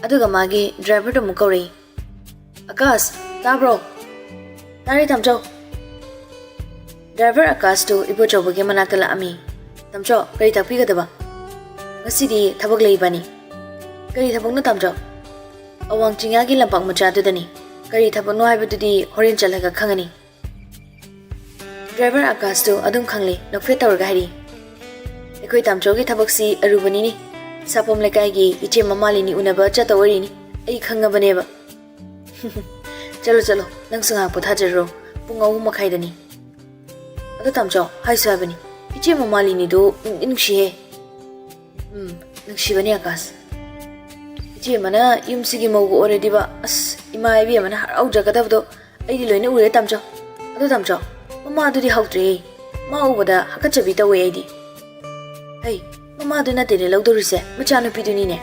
ꯑꯗꯨꯒ ꯃꯥꯒꯤ ꯗ꯭ꯔꯥꯏꯚꯔꯗꯨ ꯑꯃꯨꯛ ꯀꯧꯔꯛꯏ꯫ "ꯑꯀꯥꯁ, ꯇꯥꯕ꯭ꯔꯣ?" "ꯇꯥꯔꯦ, ꯇꯥꯝꯆꯧ꯫" ꯗ꯭ꯔꯥꯏꯚꯔ ꯑꯀꯥꯁꯇꯨ ꯏꯕꯣꯆꯧꯕꯒꯤ ꯃꯅꯥꯛꯇ ꯂꯥꯛꯑꯝꯃꯤ꯫ "ꯇꯥꯝꯆꯧ, ꯀꯔꯤ ꯇꯥꯛꯄꯤꯒꯗꯕ?" "ꯉꯁꯤꯗꯤ ꯊꯕꯛ ꯂꯩꯕꯅꯤ꯫" "ꯀꯔꯤ ꯊꯕꯛꯅꯣ, ꯇꯥꯝꯆꯧ?" "ꯑꯋꯥꯡ ꯆꯤꯡꯌꯥꯒꯤ ꯂꯝꯄꯥꯛ ꯃꯆꯥꯗꯨꯗꯅꯤ꯫ ꯀꯔꯤ ꯊꯕꯛꯅꯣ ꯍꯥꯏꯕꯗꯨꯗꯤ ꯍꯣꯔꯦꯟ ꯆꯠꯂꯒ ꯈꯪꯉꯅꯤ꯫" ꯗ꯭ꯔꯥꯏꯚꯔ ꯑꯀꯥꯁꯇꯨ ꯑꯗꯨꯝ ꯈꯪꯂꯦ, ꯅꯣꯛꯐꯦꯠ ꯇꯧꯔꯒ ꯍꯥꯏꯔꯤ, "ꯑꯩꯈꯣꯏ ꯇꯥꯝꯆꯧꯒꯤ ꯊꯕꯛꯁꯤ ꯑꯔꯨꯕꯅꯤꯅꯦ꯫ ꯁꯥꯄꯣꯝ ꯂꯩꯀꯥꯏꯒꯤ ꯏꯆꯦ ꯃꯃꯥꯂꯤꯅꯤ ꯎꯅꯕ ꯆꯠꯇꯧꯔꯤꯅꯤ꯫ ꯑꯩ ꯈꯪꯉꯕꯅꯦꯕ꯫" "ꯆꯠꯂꯣ, ꯆꯠꯂꯣ, ꯅꯪꯁꯨ ꯉꯥꯏꯍꯥꯛ ꯄꯣꯊꯥꯖꯔꯨꯔꯣ꯫ ꯄꯨꯡ ꯑꯍꯨꯝ ꯃꯈꯥꯏꯗꯅꯤ꯫" "ꯑꯗꯣ ꯇꯥꯝꯆꯧ, ꯍꯥꯏꯁꯨ ꯍꯥꯏꯕꯅꯤ, ꯏꯆꯦ ꯃꯃꯥꯂꯤꯅꯤꯗꯨ ꯅꯨꯡꯗꯤ ꯅꯨꯡꯁꯤꯍꯦ꯫" "ꯎꯝ, ꯅꯨꯡꯁꯤꯕꯅꯤ ꯑꯀꯥꯁ꯫ ꯏꯆꯦ ꯑꯃꯅ ꯌꯨꯝꯁꯤꯒꯤ ꯃꯧꯒ ꯑꯣꯏꯔꯗꯤꯕ, ꯑꯁ, ꯏꯃꯥ ꯏꯕꯦꯝꯃꯅ ꯍꯔꯥꯎꯖꯒꯗꯕꯗꯣ ꯑꯩꯗꯤ ꯂꯣꯏꯅ ꯎꯔꯦ ꯇꯥꯝꯆꯧ꯫ ꯑꯗꯣ ꯇꯥꯝꯆꯧ, ꯃꯃꯥꯗꯨꯗꯤ ꯍꯧꯗ꯭ꯔꯦꯍꯦ꯫ ꯃꯥ ꯎꯕꯗ ꯍꯥꯀꯠꯆꯕꯤ ꯇꯧꯋꯦ ꯑꯩꯗꯤ꯫" "ꯍꯩ, ꯃꯃꯥꯗꯨ ꯅꯠꯇꯦꯅꯦ ꯂꯧꯗꯧꯔꯤꯁꯦ, ꯃꯆꯥꯅꯨꯄꯤꯗꯨꯅꯤꯅꯦ꯫"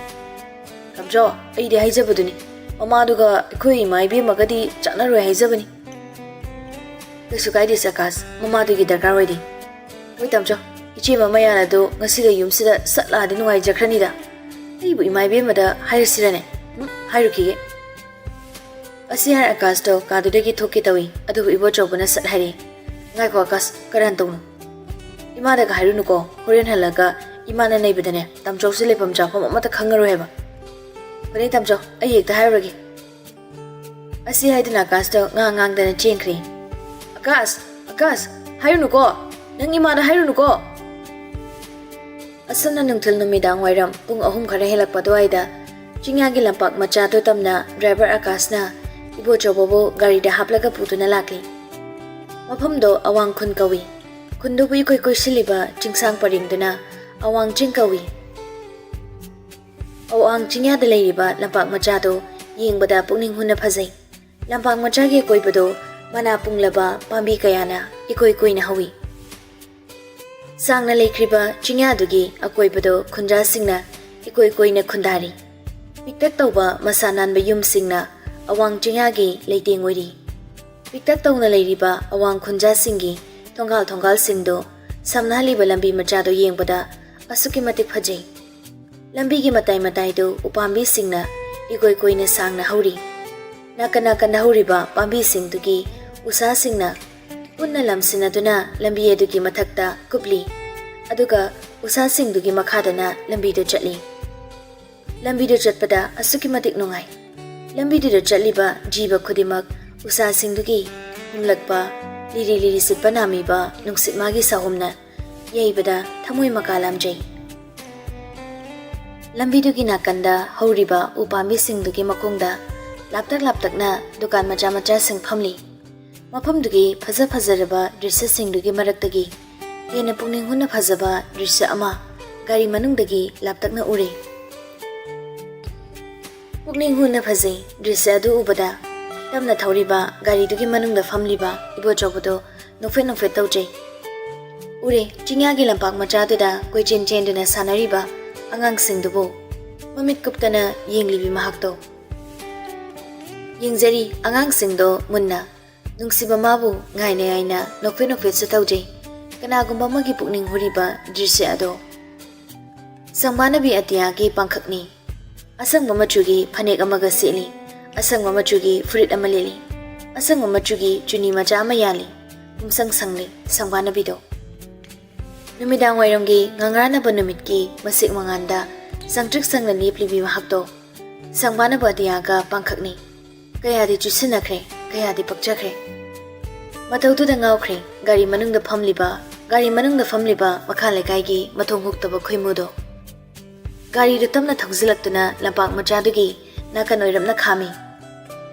"ꯇꯥꯝꯆꯧ, ꯑꯩꯗꯤ ꯍꯥꯏꯖꯕꯗꯨꯅꯤ, ꯃꯃꯥꯗꯨꯒ ꯑꯩꯈꯣꯏ ꯏꯃꯥ ꯏꯕꯦꯝꯃꯒꯗꯤ ꯆꯥꯟꯅꯔꯣꯏ ꯍꯥꯏꯖꯕꯅꯤ꯫" "ꯀꯩꯁꯨ ꯀꯥꯏꯗꯦ ꯁꯀꯥꯁ, ꯃꯃꯥꯗꯨꯒꯤ ꯗꯔꯀꯥꯔ ꯑꯣꯏꯗꯦ꯫" "ꯍꯣꯏ ꯇꯥꯝꯆꯧ, ꯏꯆꯦ ꯃꯃꯥ ꯌꯥꯅꯗꯣ ꯉꯁꯤꯒ ꯌꯨꯝꯁꯤꯗ ꯁꯠ ꯂꯥꯛꯑꯗꯤ ꯅꯨꯡꯉꯥꯏꯖꯈ꯭ꯔꯅꯤꯗ꯫ ꯑꯩꯕꯨ ꯏꯃꯥ ꯏꯕꯦꯝꯃꯗ ꯍꯥꯏꯔꯁꯤꯔꯅꯦ? ꯎꯝ, ꯍꯥꯏꯔꯨꯈꯤꯒꯦ꯫" ꯑꯁꯤ ꯍꯥꯏꯔ ꯑꯀꯥꯁꯇꯣ ꯀꯥꯗꯨꯗꯒꯤ ꯊꯣꯛꯀꯦ ꯇꯧꯏ, ꯑꯗꯨꯕꯨ ꯏꯕꯣꯆꯧꯕꯅ ꯁꯠ ꯍꯥꯏꯔꯛꯏ, "ꯉꯥꯏꯈꯣ ꯑꯀꯥꯁ, ꯀꯔꯥꯟ ꯇꯧꯅꯨ꯫ ꯏꯃꯥꯗꯒ ꯍꯥꯏꯔꯨꯅꯨꯀꯣ, ꯍꯣꯔꯦꯟ ꯍꯜꯂꯒ ꯏꯃꯥꯅ ꯅꯩꯕꯗꯅꯦ ꯇꯥꯝꯆꯧꯁꯦ ꯂꯩꯐꯝ ꯆꯥꯐꯝ ꯑꯃꯠꯇ ꯈꯪꯉꯔꯣꯏ ꯍꯥꯏꯕ꯫" "ꯐꯔꯦ ꯇꯥꯝꯆꯧ, ꯑꯩ ꯍꯦꯛꯇ ꯍꯥꯏꯔꯨꯔꯒꯦ꯫" ꯑꯁꯤ ꯍꯥꯏꯗꯨꯅ ꯑꯀꯥꯁꯇꯣ ꯉꯥꯡ ꯉꯥꯡꯗꯅ ꯆꯦꯟꯈ꯭ꯔꯦ꯫ "ꯑꯀꯥꯁ, ꯑꯀꯥꯁ, ꯍꯥꯏꯔꯨꯅꯨꯀꯣ, ꯅꯪ ꯏꯃꯥꯗ ꯍꯥꯏꯔꯨꯅꯨꯀꯣ꯫" ꯑꯁꯨꯝꯅ ꯅꯨꯡꯊꯤꯜ ꯅꯨꯃꯤꯗꯥꯡ ꯋꯥꯏꯔꯝ ꯄꯨꯡ ꯑꯍꯨꯝ ꯈꯔ ꯍꯦꯜꯂꯛꯄ ꯑꯗꯨꯋꯥꯏꯗ ꯆꯤꯡꯌꯥꯒꯤ ꯂꯝꯄꯥꯛ ꯃꯆꯥꯗꯨ ꯇꯝꯅ ꯗ꯭ꯔꯥꯏꯚꯔ ꯑꯀꯥꯁꯅ ꯏꯕꯣꯆꯧꯕꯕꯨ ꯒꯥꯔꯤꯗ ꯍꯥꯞꯂꯒ ꯄꯨꯗꯨꯅ ꯂꯥꯛꯂꯤ꯫ ꯃꯐꯝꯗꯣ ꯑꯋꯥꯡ ꯈꯨꯟ ꯀꯧꯏ꯫ ꯈꯨꯟꯗꯨꯕꯨ ꯏꯀꯣꯏ ꯀꯣꯏꯁꯤꯜꯂꯤꯕ ꯆꯤꯡꯁꯥꯡ ꯄꯔꯦꯡꯗꯨꯅ ꯑꯋꯥꯡ ꯆꯤꯡ ꯀꯧꯏ꯫ ꯑꯋꯥꯡ ꯆꯤꯡꯌꯥꯗ ꯂꯩꯔꯤꯕ ꯂꯝꯄꯥꯛ ꯃꯆꯥꯗꯨ ꯌꯦꯡꯕꯗ ꯄꯨꯛꯅꯤꯡ ꯍꯨꯅ ꯐꯖꯩ꯫ ꯂꯝꯄꯥꯛ ꯃꯆꯥꯒꯤ ꯑꯀꯣꯏꯕꯗꯨ ꯃꯅꯥ ꯄꯨꯡꯂꯕ ꯄꯥꯝꯕꯤ ꯀꯌꯥꯅ ꯏꯀꯣꯏ ꯀꯣꯏꯅ ꯍꯧꯏ꯫ ꯁꯥꯡꯅ ꯂꯩꯈ꯭ꯔꯤꯕ ꯆꯤꯡꯌꯥꯗꯨꯒꯤ ꯑꯀꯣꯏꯕꯗꯨ ꯈꯨꯟꯖꯥꯁꯤꯡꯅ ꯏꯀꯣꯏ ꯀꯣꯏꯅ ꯈꯨꯟꯗꯥꯔꯤ꯫ ꯄꯤꯛꯇꯛ ꯇꯧꯕ ꯃꯁꯥ ꯅꯥꯟꯕ ꯌꯨꯝꯁꯤꯡꯅ ꯑꯋꯥꯡ ꯆꯤꯡꯌꯥꯒꯤ ꯂꯩꯇꯦꯡ ꯑꯣꯏꯔꯤ꯫ ꯄꯤꯛꯇꯛ ꯇꯧꯅ ꯂꯩꯔꯤꯕ ꯑꯋꯥꯡ ꯈꯨꯟꯖꯥꯁꯤꯡꯒꯤ ꯊꯣꯡꯒꯥꯜ ꯊꯣꯡꯒꯥꯜꯁꯤꯡꯗꯣ ꯁꯝꯅꯍꯜꯂꯤꯕ ꯂꯝꯕꯤ ꯃꯆꯥꯗꯣ ꯌꯦꯡꯕꯗ ꯑꯁꯨꯛꯀꯤ ꯃꯇꯤꯛ ꯐꯖꯩ꯫ ꯂꯝꯕꯤꯒꯤ ꯃꯇꯥꯏ ꯃꯇꯥꯏꯗꯨ ꯎꯄꯥꯝꯕꯤꯁꯤꯡꯅ ꯏꯀꯣꯏ ꯀꯣꯏꯅ ꯁꯥꯡꯅ ꯍꯧꯔꯤ꯫ ꯅꯥꯀꯟ ꯅꯥꯀꯟꯗ ꯍꯧꯔꯤꯕ ꯄꯥꯝꯕꯤꯁꯤꯡꯗꯨꯒꯤ ꯎꯁꯥꯁꯤꯡꯅ ꯄꯨꯟꯅ ꯂꯝꯁꯤꯟꯅꯗꯨꯅ ꯂꯝꯕꯤ ꯑꯗꯨꯒꯤ ꯃꯊꯛꯇ ꯀꯨꯞꯂꯤ꯫ ꯑꯗꯨꯒ ꯎꯁꯥꯁꯤꯡꯗꯨꯒꯤ ꯃꯈꯥꯗꯅ ꯂꯝꯕꯤꯗꯨ ꯆꯠꯂꯤ꯫ ꯂꯝꯕꯤꯗꯨ ꯆꯠꯄꯗ ꯑꯁꯨꯛꯀꯤ ꯃꯇꯤꯛ ꯅꯨꯡꯉꯥꯏ꯫ ꯂꯝꯕꯤꯗꯨꯗ ꯆꯠꯂꯤꯕ ꯖꯤꯕ ꯈꯨꯗꯤꯡꯃꯛ ꯎꯁꯥꯁꯤꯡꯗꯨꯒꯤ ꯍꯨꯝꯂꯛꯄ, ꯂꯤꯔꯤ ꯂꯤꯔꯤ ꯁꯤꯠꯄ ꯅꯥꯃꯤꯕ ꯅꯨꯡꯁꯤꯠ ꯃꯥꯒꯤ ꯁꯥꯍꯨꯝꯅ ꯌꯩꯕꯗ ꯊꯃꯣꯏ ꯃꯀꯥ ꯂꯥꯝꯖꯩ꯫ ꯂꯝꯕꯤꯗꯨꯒꯤ ꯅꯥꯀꯟꯗ ꯍꯧꯔꯤꯕ ꯎ ꯄꯥꯝꯕꯤꯁꯤꯡꯗꯨꯒꯤ ꯃꯈꯣꯡꯗ ꯂꯥꯞꯇꯛ ꯂꯥꯞꯇꯛꯅ ꯗꯨꯀꯥꯟ ꯃꯆꯥ ꯃꯆꯥꯁꯤꯡ ꯐꯝꯂꯤ꯫ ꯃꯐꯝꯗꯨꯒꯤ ꯐꯖ ꯐꯖꯔꯕ ꯗ꯭ꯔꯤꯁ꯭ꯌꯁꯤꯡꯗꯨꯒꯤ ꯃꯔꯛꯇꯒꯤ ꯍꯦꯟꯅ ꯄꯨꯛꯅꯤꯡ ꯍꯨꯅ ꯐꯖꯕ ꯗ꯭ꯔꯤꯁ꯭ꯌ ꯑꯃ ꯒꯥꯔꯤ ꯃꯅꯨꯡꯗꯒꯤ ꯂꯥꯞꯇꯛꯅ ꯎꯔꯦ꯫ ꯄꯨꯛꯅꯤꯡ ꯍꯨꯅ ꯐꯖꯩ ꯗ꯭ꯔꯤꯁ꯭ꯌ ꯑꯗꯨ ꯎꯕꯗ꯫ ꯇꯞꯅ ꯊꯧꯔꯤꯕ ꯒꯥꯔꯤꯗꯨꯒꯤ ꯃꯅꯨꯡꯗ ꯐꯝꯂꯤꯕ ꯏꯕꯣꯆꯧꯕꯗꯨ ꯅꯣꯛꯐꯦꯠ ꯅꯣꯛꯐꯦꯠ ꯇꯧꯖꯩ꯫ ꯎꯔꯦ, ꯆꯤꯡꯌꯥꯒꯤ ꯂꯝꯄꯥꯛ ꯃꯆꯥꯗꯨꯗ ꯀꯣꯏꯆꯦꯟ ꯆꯦꯟꯗꯨꯅ ꯁꯥꯟꯅꯔꯤꯕ ꯑꯉꯥꯡꯁꯤꯡꯗꯨꯕꯨ꯫ ꯃꯃꯤꯠ ꯀꯨꯞꯇꯅ ꯌꯦꯡꯂꯤꯕꯤ ꯃꯍꯥꯛꯇꯣ꯫ ꯌꯦꯡꯖꯔꯤ ꯑꯉꯥꯡꯁꯤꯡꯗꯣ ꯃꯨꯟꯅ꯫ ꯅꯨꯡꯁꯤꯕ ꯃꯥꯕꯨ ꯉꯥꯏꯅ ꯉꯥꯏꯅ ꯅꯣꯛꯐꯦꯠ ꯅꯣꯛꯐꯦꯠꯁꯨ ꯇꯧꯖꯩ꯫ ꯀꯅꯥꯒꯨꯝꯕ ꯑꯃꯒꯤ ꯄꯨꯛꯅꯤꯡ ꯍꯨꯔꯤꯕ ꯗ꯭ꯔꯤꯁ꯭ꯌ ꯑꯗꯣ꯫ ꯁꯪꯕꯥꯅꯕꯤ ꯑꯇꯤꯌꯥꯒꯤ ꯄꯥꯡꯈꯛꯅꯤ꯫ ꯑꯁꯪꯕ ꯃꯆꯨꯒꯤ ꯐꯅꯦꯛ ꯑꯃꯒ ꯁꯦꯠꯂꯤ꯫ ꯑꯁꯪꯕ ꯃꯆꯨꯒꯤ ꯐꯨꯔꯤꯠ ꯑꯃ ꯂꯤꯠꯂꯤ꯫ ꯑꯁꯪꯕ ꯃꯆꯨꯒꯤ ꯆꯨꯅꯤ ꯃꯆꯥ ꯑꯃ ꯌꯥꯜꯂꯤ꯫ ꯄꯨꯝꯁꯪ ꯁꯪꯂꯤ ꯁꯪꯕꯥꯅꯕꯤꯗꯣ꯫ ꯅꯨꯃꯤꯗꯥꯡ ꯋꯥꯏꯔꯝꯒꯤ ꯉꯉ꯭ꯔꯥꯅꯕ ꯅꯨꯃꯤꯠꯀꯤ ꯃꯁꯦꯛ ꯃꯉꯥꯟꯗ ꯁꯪꯇ꯭ꯔꯤꯛ ꯁꯪꯅ ꯂꯦꯞꯂꯤꯕꯤ ꯃꯍꯥꯛꯇꯣ ꯁꯪꯕꯥꯅꯕ ꯑꯇꯤꯌꯥꯒ ꯄꯥꯡꯈꯛꯅꯤ꯫ ꯀꯌꯥꯗꯤ ꯆꯨꯁꯤꯟꯅꯈ꯭ꯔꯦ, ꯀꯌꯥꯗꯤ ꯄꯛꯆꯈ꯭ꯔꯦ꯫ ꯃꯇꯧꯗꯨꯗ ꯉꯥꯎꯈ꯭ꯔꯦ ꯒꯥꯔꯤ ꯃꯅꯨꯡꯗ ꯐꯝꯂꯤꯕ, ꯒꯥꯔꯤ ꯃꯅꯨꯡꯗ ꯐꯝꯂꯤꯕ ꯃꯈꯥ ꯂꯩꯀꯥꯏꯒꯤ ꯃꯊꯣꯡ ꯍꯨꯛꯇꯕ ꯈꯣꯏꯃꯨꯗꯣ꯫ ꯒꯥꯔꯤꯗꯨ ꯇꯞꯅ ꯊꯧꯖꯤꯜꯂꯛꯇꯨꯅ ꯂꯝꯄꯥꯛ ꯃꯆꯥꯗꯨꯒꯤ ꯅꯥꯀꯟ ꯑꯣꯏꯔꯞꯅ ꯈꯥꯝꯃꯤ꯫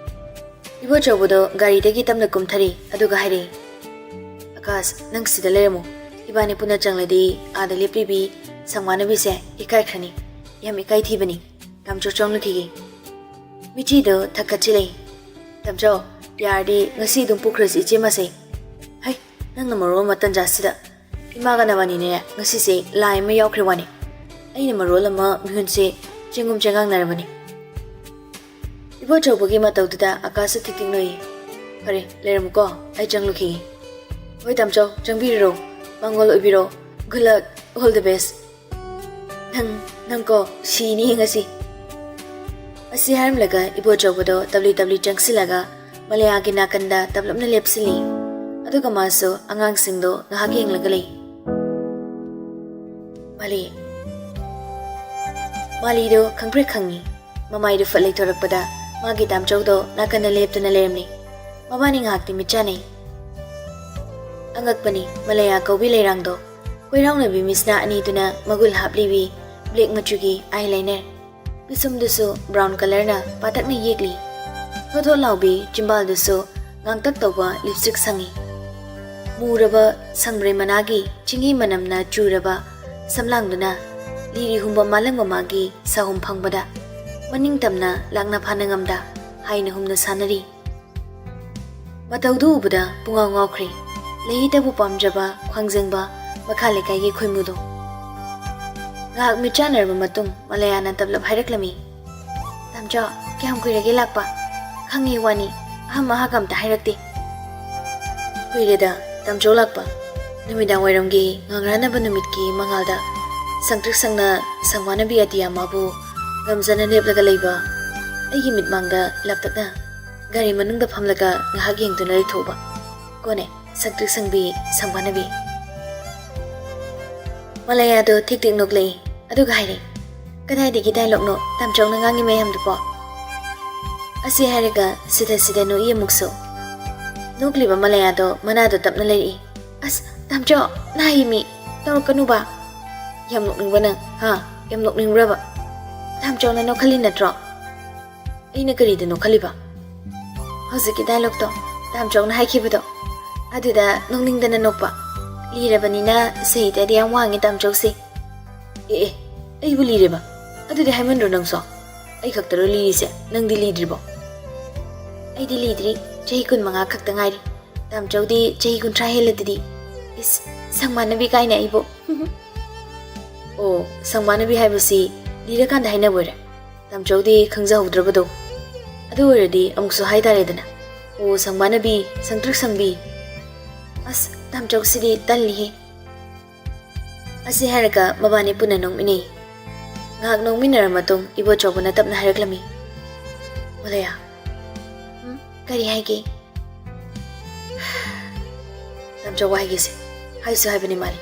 ꯏꯕꯣꯆꯧꯕꯗꯣ ꯒꯥꯔꯤꯗꯒꯤ ꯇꯞꯅ ꯀꯨꯝꯊꯔꯤ, ꯑꯗꯨꯒ ꯍꯥꯏꯔꯛꯏ, "ꯑꯀꯥꯁ, ꯅꯪ ꯁꯤꯗ ꯂꯩꯔꯝꯃꯨ꯫ ꯏꯕꯥꯅꯤ ꯄꯨꯟꯅ ꯆꯪꯂꯗꯤ ꯑꯥꯗ ꯂꯦꯞꯂꯤꯕꯤ ꯁꯪꯕꯥꯅꯕꯤꯁꯦ ꯏꯀꯥꯏꯈ꯭ꯔꯅꯤ꯫ ꯌꯥꯝ ꯏꯀꯥꯏ ꯊꯤꯕꯅꯤ꯫ ꯇꯥꯝꯆꯧ ꯆꯪꯂꯨꯈꯤꯒꯦ꯫" ꯃꯤꯆꯤꯗꯣ ꯊꯛꯀꯠꯆꯤꯜꯂꯛꯏ꯫ "ꯇꯥꯝꯆꯧ, ꯌꯥꯔꯗꯤ ꯉꯁꯤ ꯑꯗꯨꯝ ꯄꯨꯈ꯭ꯔꯁꯤ ꯏꯆꯦ ꯃꯁꯦ꯫" "ꯍꯩ, ꯅꯪꯅ ꯃꯔꯣꯜ ꯑꯃ ꯇꯟꯖꯥꯁꯤꯗ꯫ ꯏꯃꯥꯒ ꯅꯕꯥꯅꯤꯅꯦ ꯉꯁꯤꯁꯦ ꯂꯥꯏ ꯑꯃ ꯌꯥꯎꯈ꯭ꯔꯦ ꯋꯥꯅꯤ꯫ ꯑꯩꯅ ꯃꯔꯣꯜ ꯑꯃ ꯃꯤꯍꯨꯟꯁꯦ ꯆꯦꯡꯒꯨꯝ ꯆꯦꯡꯒꯥꯡꯅꯔꯕꯅꯤ꯫" ꯏꯕꯣꯆꯧꯕꯒꯤ ꯃꯇꯧꯗꯨꯗ ꯑꯀꯥꯁꯁꯨ ꯊꯤꯛ ꯊꯤꯛ ꯅꯣꯛꯏ꯫ ꯐꯔꯦ, ꯂꯩꯔꯝꯃꯨꯀꯣ, ꯑꯩ ꯆꯪꯂꯨꯈꯤꯒꯦ꯫ ꯍꯣꯏ ꯇꯥꯝꯆꯧ, ꯆꯪꯕꯤꯔꯨꯔꯣ꯫ ꯃꯪꯒꯣꯜ ꯑꯣꯏꯕꯤꯔꯣ꯫ Good luck, all the best꯫ ꯅꯪ, ꯅꯪꯀꯣ, ꯁꯤꯅꯤ ꯉꯁꯤ꯫ ꯑꯁꯤ ꯍꯥꯏꯔꯝꯂꯒ ꯏꯕꯣꯆꯧꯕꯗꯣ ꯇꯞꯂꯤ ꯇꯞꯂꯤ ꯆꯪꯁꯤꯜꯂꯒ ꯃꯂꯌꯥꯒꯤ ꯅꯥꯀꯟꯗ ꯇꯞꯂꯞꯅ ꯂꯦꯞꯁꯤꯜꯂꯤ꯫ ꯑꯗꯨꯒ ꯃꯥꯁꯨ ꯑꯉꯥꯡꯁꯤꯡꯗꯣ ꯉꯥꯏꯍꯥꯛ ꯌꯦꯡꯂꯒ ꯂꯩ꯫ ꯃꯥꯂꯤ꯫ ꯃꯥꯂꯤꯗꯣ ꯈꯪꯄ꯭ꯔꯦꯛ ꯈꯪꯉꯤ꯫ ꯃꯃꯥꯏꯗꯨ ꯐꯠ ꯂꯩꯊꯣꯔꯛꯄꯗ ꯃꯥꯒꯤ ꯇꯥꯝꯆꯧꯗꯣ ꯅꯥꯀꯟꯗ ꯂꯦꯞꯇꯨꯅ ꯂꯩꯔꯝꯃꯤ꯫ ꯃꯕꯥꯅꯤ ꯉꯥꯏꯍꯥꯛꯇꯤ ꯃꯤꯠ ꯆꯥꯟꯅꯩ꯫ ꯑꯉꯛꯄꯅꯤ, ꯃꯂꯌꯥ ꯀꯧꯕꯤ ꯂꯩꯔꯥꯡꯗꯣ꯫ ꯀꯣꯏꯔꯥꯎꯅꯕꯤ ꯃꯤꯁꯅꯥ ꯑꯅꯤꯗꯨꯅ ꯃꯒꯨꯜ ꯍꯥꯞꯂꯤꯕꯤ black ꯃꯆꯨꯒꯤ eyeliner꯫ ꯄꯤꯁꯨꯝꯗꯨꯁꯨ brown colourꯅ ꯄꯥꯇꯛꯅ ꯌꯦꯛꯂꯤ꯫ ꯊꯣꯠ ꯊꯣꯠ ꯂꯥꯎꯕꯤ ꯆꯤꯝꯕꯥꯜꯗꯨꯁꯨ ꯉꯥꯡꯇꯛ ꯇꯧꯕ lipstick ꯁꯪꯉꯤ꯫ ꯃꯨꯔꯕ ꯁꯪꯕ꯭ꯔꯩ ꯃꯅꯥꯒꯤ ꯆꯤꯡꯍꯤ ꯃꯅꯝꯅ ꯆꯨꯔꯕ ꯁꯝꯂꯥꯡꯗꯨꯅ ꯂꯤꯔꯤ ꯍꯨꯝꯕ ꯃꯥꯂꯪꯕ ꯃꯥꯒꯤ ꯁꯥꯍꯨꯝ ꯐꯪꯕꯗ ꯃꯅꯤꯡ ꯇꯝꯅ ꯂꯥꯛꯅ ꯐꯥꯅ ꯉꯝꯗ ꯍꯥꯏꯅ ꯍꯨꯝꯅ ꯁꯥꯟꯅꯔꯤ꯫ ꯃꯇꯧꯗꯨ ꯎꯕꯗ ꯄꯨꯡꯉꯥꯎ ꯉꯥꯎꯈ꯭ꯔꯦ꯫ ꯂꯩꯍꯤꯇꯕꯨ ꯄꯥꯝꯖꯕ ꯈ꯭ꯋꯥꯡꯖꯪꯕ ꯃꯈꯥ ꯂꯩꯀꯥꯏꯒꯤ ꯈꯣꯏꯃꯨꯗꯣ꯫ ꯉꯥꯏꯍꯥꯛ ꯃꯤꯠ ꯆꯥꯟꯅꯔꯕ ꯃꯇꯨꯡ ꯃꯂꯌꯥꯅ ꯇꯞꯂꯞ ꯍꯥꯏꯔꯛꯂꯝꯃꯤ, "ꯇꯥꯝꯆꯧ, ꯀꯌꯥꯝ ꯀꯨꯏꯔꯒꯦ ꯂꯥꯛꯄ? ꯈꯪꯉꯦ ꯋꯥꯅꯤ, ꯑꯍꯥꯝ ꯑꯍꯥꯒ ꯑꯝꯇ ꯍꯥꯏꯔꯛꯇꯦ꯫" "ꯀꯨꯏꯔꯦꯗ, ꯇꯥꯝꯆꯧ ꯂꯥꯛꯄ꯫ ꯅꯨꯃꯤꯗꯥꯡ ꯋꯥꯏꯔꯝꯒꯤ ꯉꯥꯡꯔꯥꯟꯅꯕ ꯅꯨꯃꯤꯠꯀꯤ ꯃꯉꯥꯜꯗ ꯁꯪꯇ꯭ꯔꯤꯛ ꯁꯪꯅ ꯁꯪꯕꯥꯅꯕꯤ ꯑꯇꯤꯌꯥꯃꯥꯕꯨ ꯉꯝꯖꯅ ꯂꯦꯞꯂꯒ ꯂꯩꯕ ꯑꯩꯒꯤ ꯃꯤꯠꯃꯥꯡꯗ ꯂꯥꯞꯇꯛꯅ ꯒꯥꯔꯤ ꯃꯅꯨꯡꯗ ꯐꯝꯂꯒ ꯉꯥꯏꯍꯥꯛ ꯌꯦꯡꯗꯨꯅ ꯂꯩꯊꯣꯛꯎꯕ꯫ ꯀꯣꯟꯅꯦ, ꯁꯪꯇ꯭ꯔꯤꯛ ꯁꯪꯕꯤ ꯁꯪꯕꯥꯅꯕꯤ꯫" ꯃꯂꯌꯥꯗꯣ ꯊꯤꯛ ꯊꯤꯛ ꯅꯣꯛꯂꯛꯏ꯫ ꯑꯗꯨꯒ ꯍꯥꯏꯔꯦ, "ꯀꯗꯥꯏꯗꯒꯤ dialogueꯅꯣ ꯇꯥꯝꯆꯧꯅ ꯉꯥꯡꯉꯤ ꯃꯌꯥꯝꯗꯨꯕꯣ?" ꯑꯁꯤ ꯍꯥꯏꯔꯒ ꯁꯤꯗ ꯁꯤꯗ ꯅꯣꯛꯏ ꯑꯃꯨꯛꯁꯨ꯫ ꯅꯣꯛꯂꯤꯕ ꯃꯂꯌꯥꯗꯣ ꯃꯅꯥꯗꯣ ꯇꯞꯅ ꯂꯩꯔꯛꯏ꯫ "ꯑꯁ, ꯇꯥꯝꯆꯧ, ꯅꯥꯍꯤ ꯃꯤ, ꯇꯧꯔꯛꯀꯅꯨꯕ꯫" "ꯌꯥꯝ ꯅꯣꯛꯅꯤꯡꯕ ꯅꯪ, ꯍꯥ? ꯌꯥꯝ ꯅꯣꯛꯅꯤꯡꯕ꯭ꯔꯕ? ꯇꯥꯝꯆꯧꯅ ꯅꯣꯛꯍꯜꯂꯤ ꯅꯠꯇ꯭ꯔꯣ?" "ꯑꯩꯅ ꯀꯔꯤꯗ ꯅꯣꯛꯍꯜꯂꯤꯕ?" "ꯍꯧꯖꯤꯛꯀꯤ dialogueꯇꯣ, ꯇꯥꯝꯆꯧꯅ ꯍꯥꯏꯈꯤꯕꯗꯣ, ꯑꯗꯨꯗ ꯅꯣꯛꯅꯤꯡꯗꯅ ꯅꯣꯛꯄ꯫ ꯂꯤꯔꯕꯅꯤꯅ ꯁꯥꯍꯤꯇ꯭ꯌꯗꯤ ꯌꯥꯝ ꯋꯥꯡꯉꯤ ꯇꯥꯝꯆꯧꯁꯦ꯫" "ꯑꯦ ꯑꯦ, ꯑꯩꯕꯨ ꯂꯤꯔꯦꯕ? ꯑꯗꯨꯗꯤ ꯍꯥꯏꯃꯟꯗ꯭ꯔꯣ ꯅꯪꯁꯨ? ꯑꯩ ꯈꯛꯇꯔꯣ ꯂꯤꯔꯤꯁꯦ? ꯅꯪꯗꯤ ꯂꯤꯗ꯭ꯔꯤꯕꯣ?" "ꯑꯩꯗꯤ ꯂꯤꯗ꯭ꯔꯤ, ꯆꯍꯤ ꯀꯨꯟꯃꯉꯥ ꯈꯛꯇ ꯉꯥꯏꯔꯤ꯫ ꯇꯥꯝꯆꯧꯗꯤ ꯆꯍꯤ ꯀꯨꯟꯊ꯭ꯔꯥ ꯍꯦꯜꯂꯗꯨꯗꯤ꯫ ꯏꯁ, ꯁꯪꯕꯥꯅꯕꯤ ꯀꯥꯏꯅ ꯑꯩꯕꯨ꯫" "ꯑꯣ, ꯁꯪꯕꯥꯅꯕꯤ ꯍꯥꯏꯕꯁꯤ ꯂꯤꯔꯀꯥꯟꯗ ꯍꯥꯏꯅꯕ ꯑꯣꯏꯔꯦ꯫ ꯇꯥꯝꯆꯧꯗꯤ ꯈꯪꯖꯍꯧꯗ꯭ꯔꯕꯗꯣ꯫ ꯑꯗꯨ ꯑꯣꯏꯔꯗꯤ ꯑꯃꯨꯛꯁꯨ ꯍꯥꯏꯇꯥꯔꯦꯗꯅ꯫ ꯑꯣ, ꯁꯪꯕꯥꯅꯕꯤ, ꯁꯪꯇ꯭ꯔꯤꯛ ꯁꯪꯕꯤ꯫ ꯑꯁ, ꯇꯥꯝꯆꯧꯁꯤꯗꯤ ꯇꯜꯂꯤꯍꯦ꯫ ꯑꯁꯤ ꯍꯥꯏꯔꯒ ꯃꯕꯥꯅꯤ ꯄꯨꯟꯅ ꯅꯣꯛꯃꯤꯟꯅꯩ꯫ ꯉꯥꯏꯍꯥꯛ ꯅꯣꯛꯃꯤꯟꯅꯔ ꯃꯇꯨꯡ ꯏꯕꯣꯆꯧꯕꯅ ꯇꯞꯅ ꯍꯥꯏꯔꯛꯂꯝꯃꯤ, "ꯃꯂꯌꯥ, ꯎꯝ, ꯀꯔꯤ ꯍꯥꯏꯒꯦ?" "ꯇꯥꯝꯆꯧ ꯍꯥꯏꯒꯦꯁꯦ, ꯍꯥꯏꯁꯨ ꯍꯥꯏꯕꯅꯤ ꯃꯥꯂꯤ꯫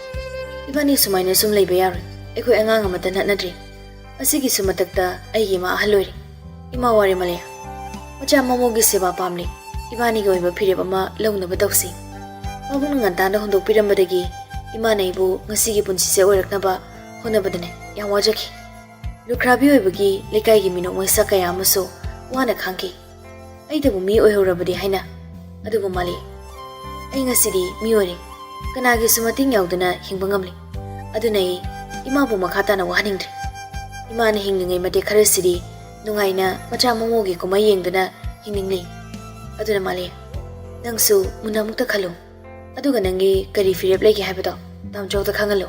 ꯏꯕꯥꯅꯤ ꯁꯨꯃꯥꯏꯅ ꯁꯨꯝ ꯂꯩꯕ ꯌꯥꯔꯣꯏ꯫ ꯑꯩꯈꯣꯏ ꯑꯉꯥꯡ ꯑꯃꯠꯇ ꯅꯠꯅꯗ꯭ꯔꯤ꯫ ꯑꯁꯤꯒꯤꯁꯨ ꯃꯊꯛꯇ ꯑꯩꯒꯤ ꯏꯃꯥ ꯑꯍꯜ ꯑꯣꯏꯔꯦ꯫ ꯏꯃꯥ ꯋꯥꯔꯦ ꯃꯂꯌꯥ꯫ ꯃꯆꯥ ꯃꯃꯧꯒꯤ ꯁꯦꯕꯥ ꯄꯥꯝꯂꯤ꯫ ꯏꯕꯥꯅꯤꯒꯤ ꯑꯣꯏꯕ ꯐꯤꯔꯦꯞ ꯑꯃ ꯂꯧꯅꯕ ꯇꯧꯁꯤ꯫ ꯄꯥꯕꯨꯡꯅ ꯉꯟꯇꯥꯅ ꯍꯨꯟꯗꯣꯛꯄꯤꯔꯝꯕꯗꯒꯤ ꯏꯃꯥꯅ ꯑꯩꯕꯨ ꯉꯁꯤꯒꯤ ꯄꯨꯟꯁꯤꯁꯦ ꯑꯣꯏꯔꯛꯅꯕ ꯍꯣꯠꯅꯕꯗꯅꯦ ꯌꯥꯝ ꯋꯥꯖꯈꯤ꯫ ꯂꯨꯈ꯭ꯔꯥꯕꯤ ꯑꯣꯏꯕꯒꯤ ꯂꯩꯀꯥꯏꯒꯤ ꯃꯤꯅꯣꯛ ꯃꯩꯁꯥ ꯀꯌꯥ ꯑꯃꯁꯨ ꯋꯥꯅ ꯈꯥꯡꯈꯤ꯫ ꯑꯩꯇꯕꯨ ꯃꯤ ꯑꯣꯏꯍꯧꯔꯕꯗꯤ ꯍꯥꯏꯅ꯫ ꯑꯗꯨꯕꯨ ꯃꯥꯂꯤ, ꯑꯩ ꯉꯁꯤꯗꯤ ꯃꯤ ꯑꯣꯏꯔꯦ꯫ ꯀꯅꯥꯒꯤꯁꯨ ꯃꯇꯦꯡ ꯌꯥꯎꯗꯅ ꯍꯤꯡꯕ ꯉꯝꯂꯦ꯫ ꯑꯗꯨꯅ ꯑꯩ ꯏꯃꯥꯕꯨ ꯃꯈꯥ ꯇꯥꯅ ꯋꯥꯍꯟꯅꯤꯡꯗ꯭ꯔꯦ꯫ ꯏꯃꯥꯅ ꯍꯤꯡꯂꯤꯉꯩ ꯃꯇꯦꯛ ꯈꯔꯁꯤꯗꯤ ꯅꯨꯡꯉꯥꯏꯅ ꯃꯆꯥ ꯃꯃꯧꯒꯤ ꯀꯨꯝꯍꯩ ꯌꯦꯡꯗꯨꯅ ꯍꯤꯡꯅꯤꯡꯂꯤ꯫ ꯑꯗꯨꯅ ꯃꯥꯂꯤ, ꯅꯪꯁꯨ ꯃꯨꯟꯅ ꯑꯃꯨꯛꯇ ꯈꯜꯂꯨ꯫ ꯑꯗꯨꯒ ꯅꯪꯒꯤ ꯀꯔꯤ ꯐꯤꯔꯦꯞ ꯂꯩꯒꯦ ꯍꯥꯏꯕꯗꯣ ꯇꯥꯝꯆꯧꯗ ꯈꯪꯍꯜꯂꯨ꯫"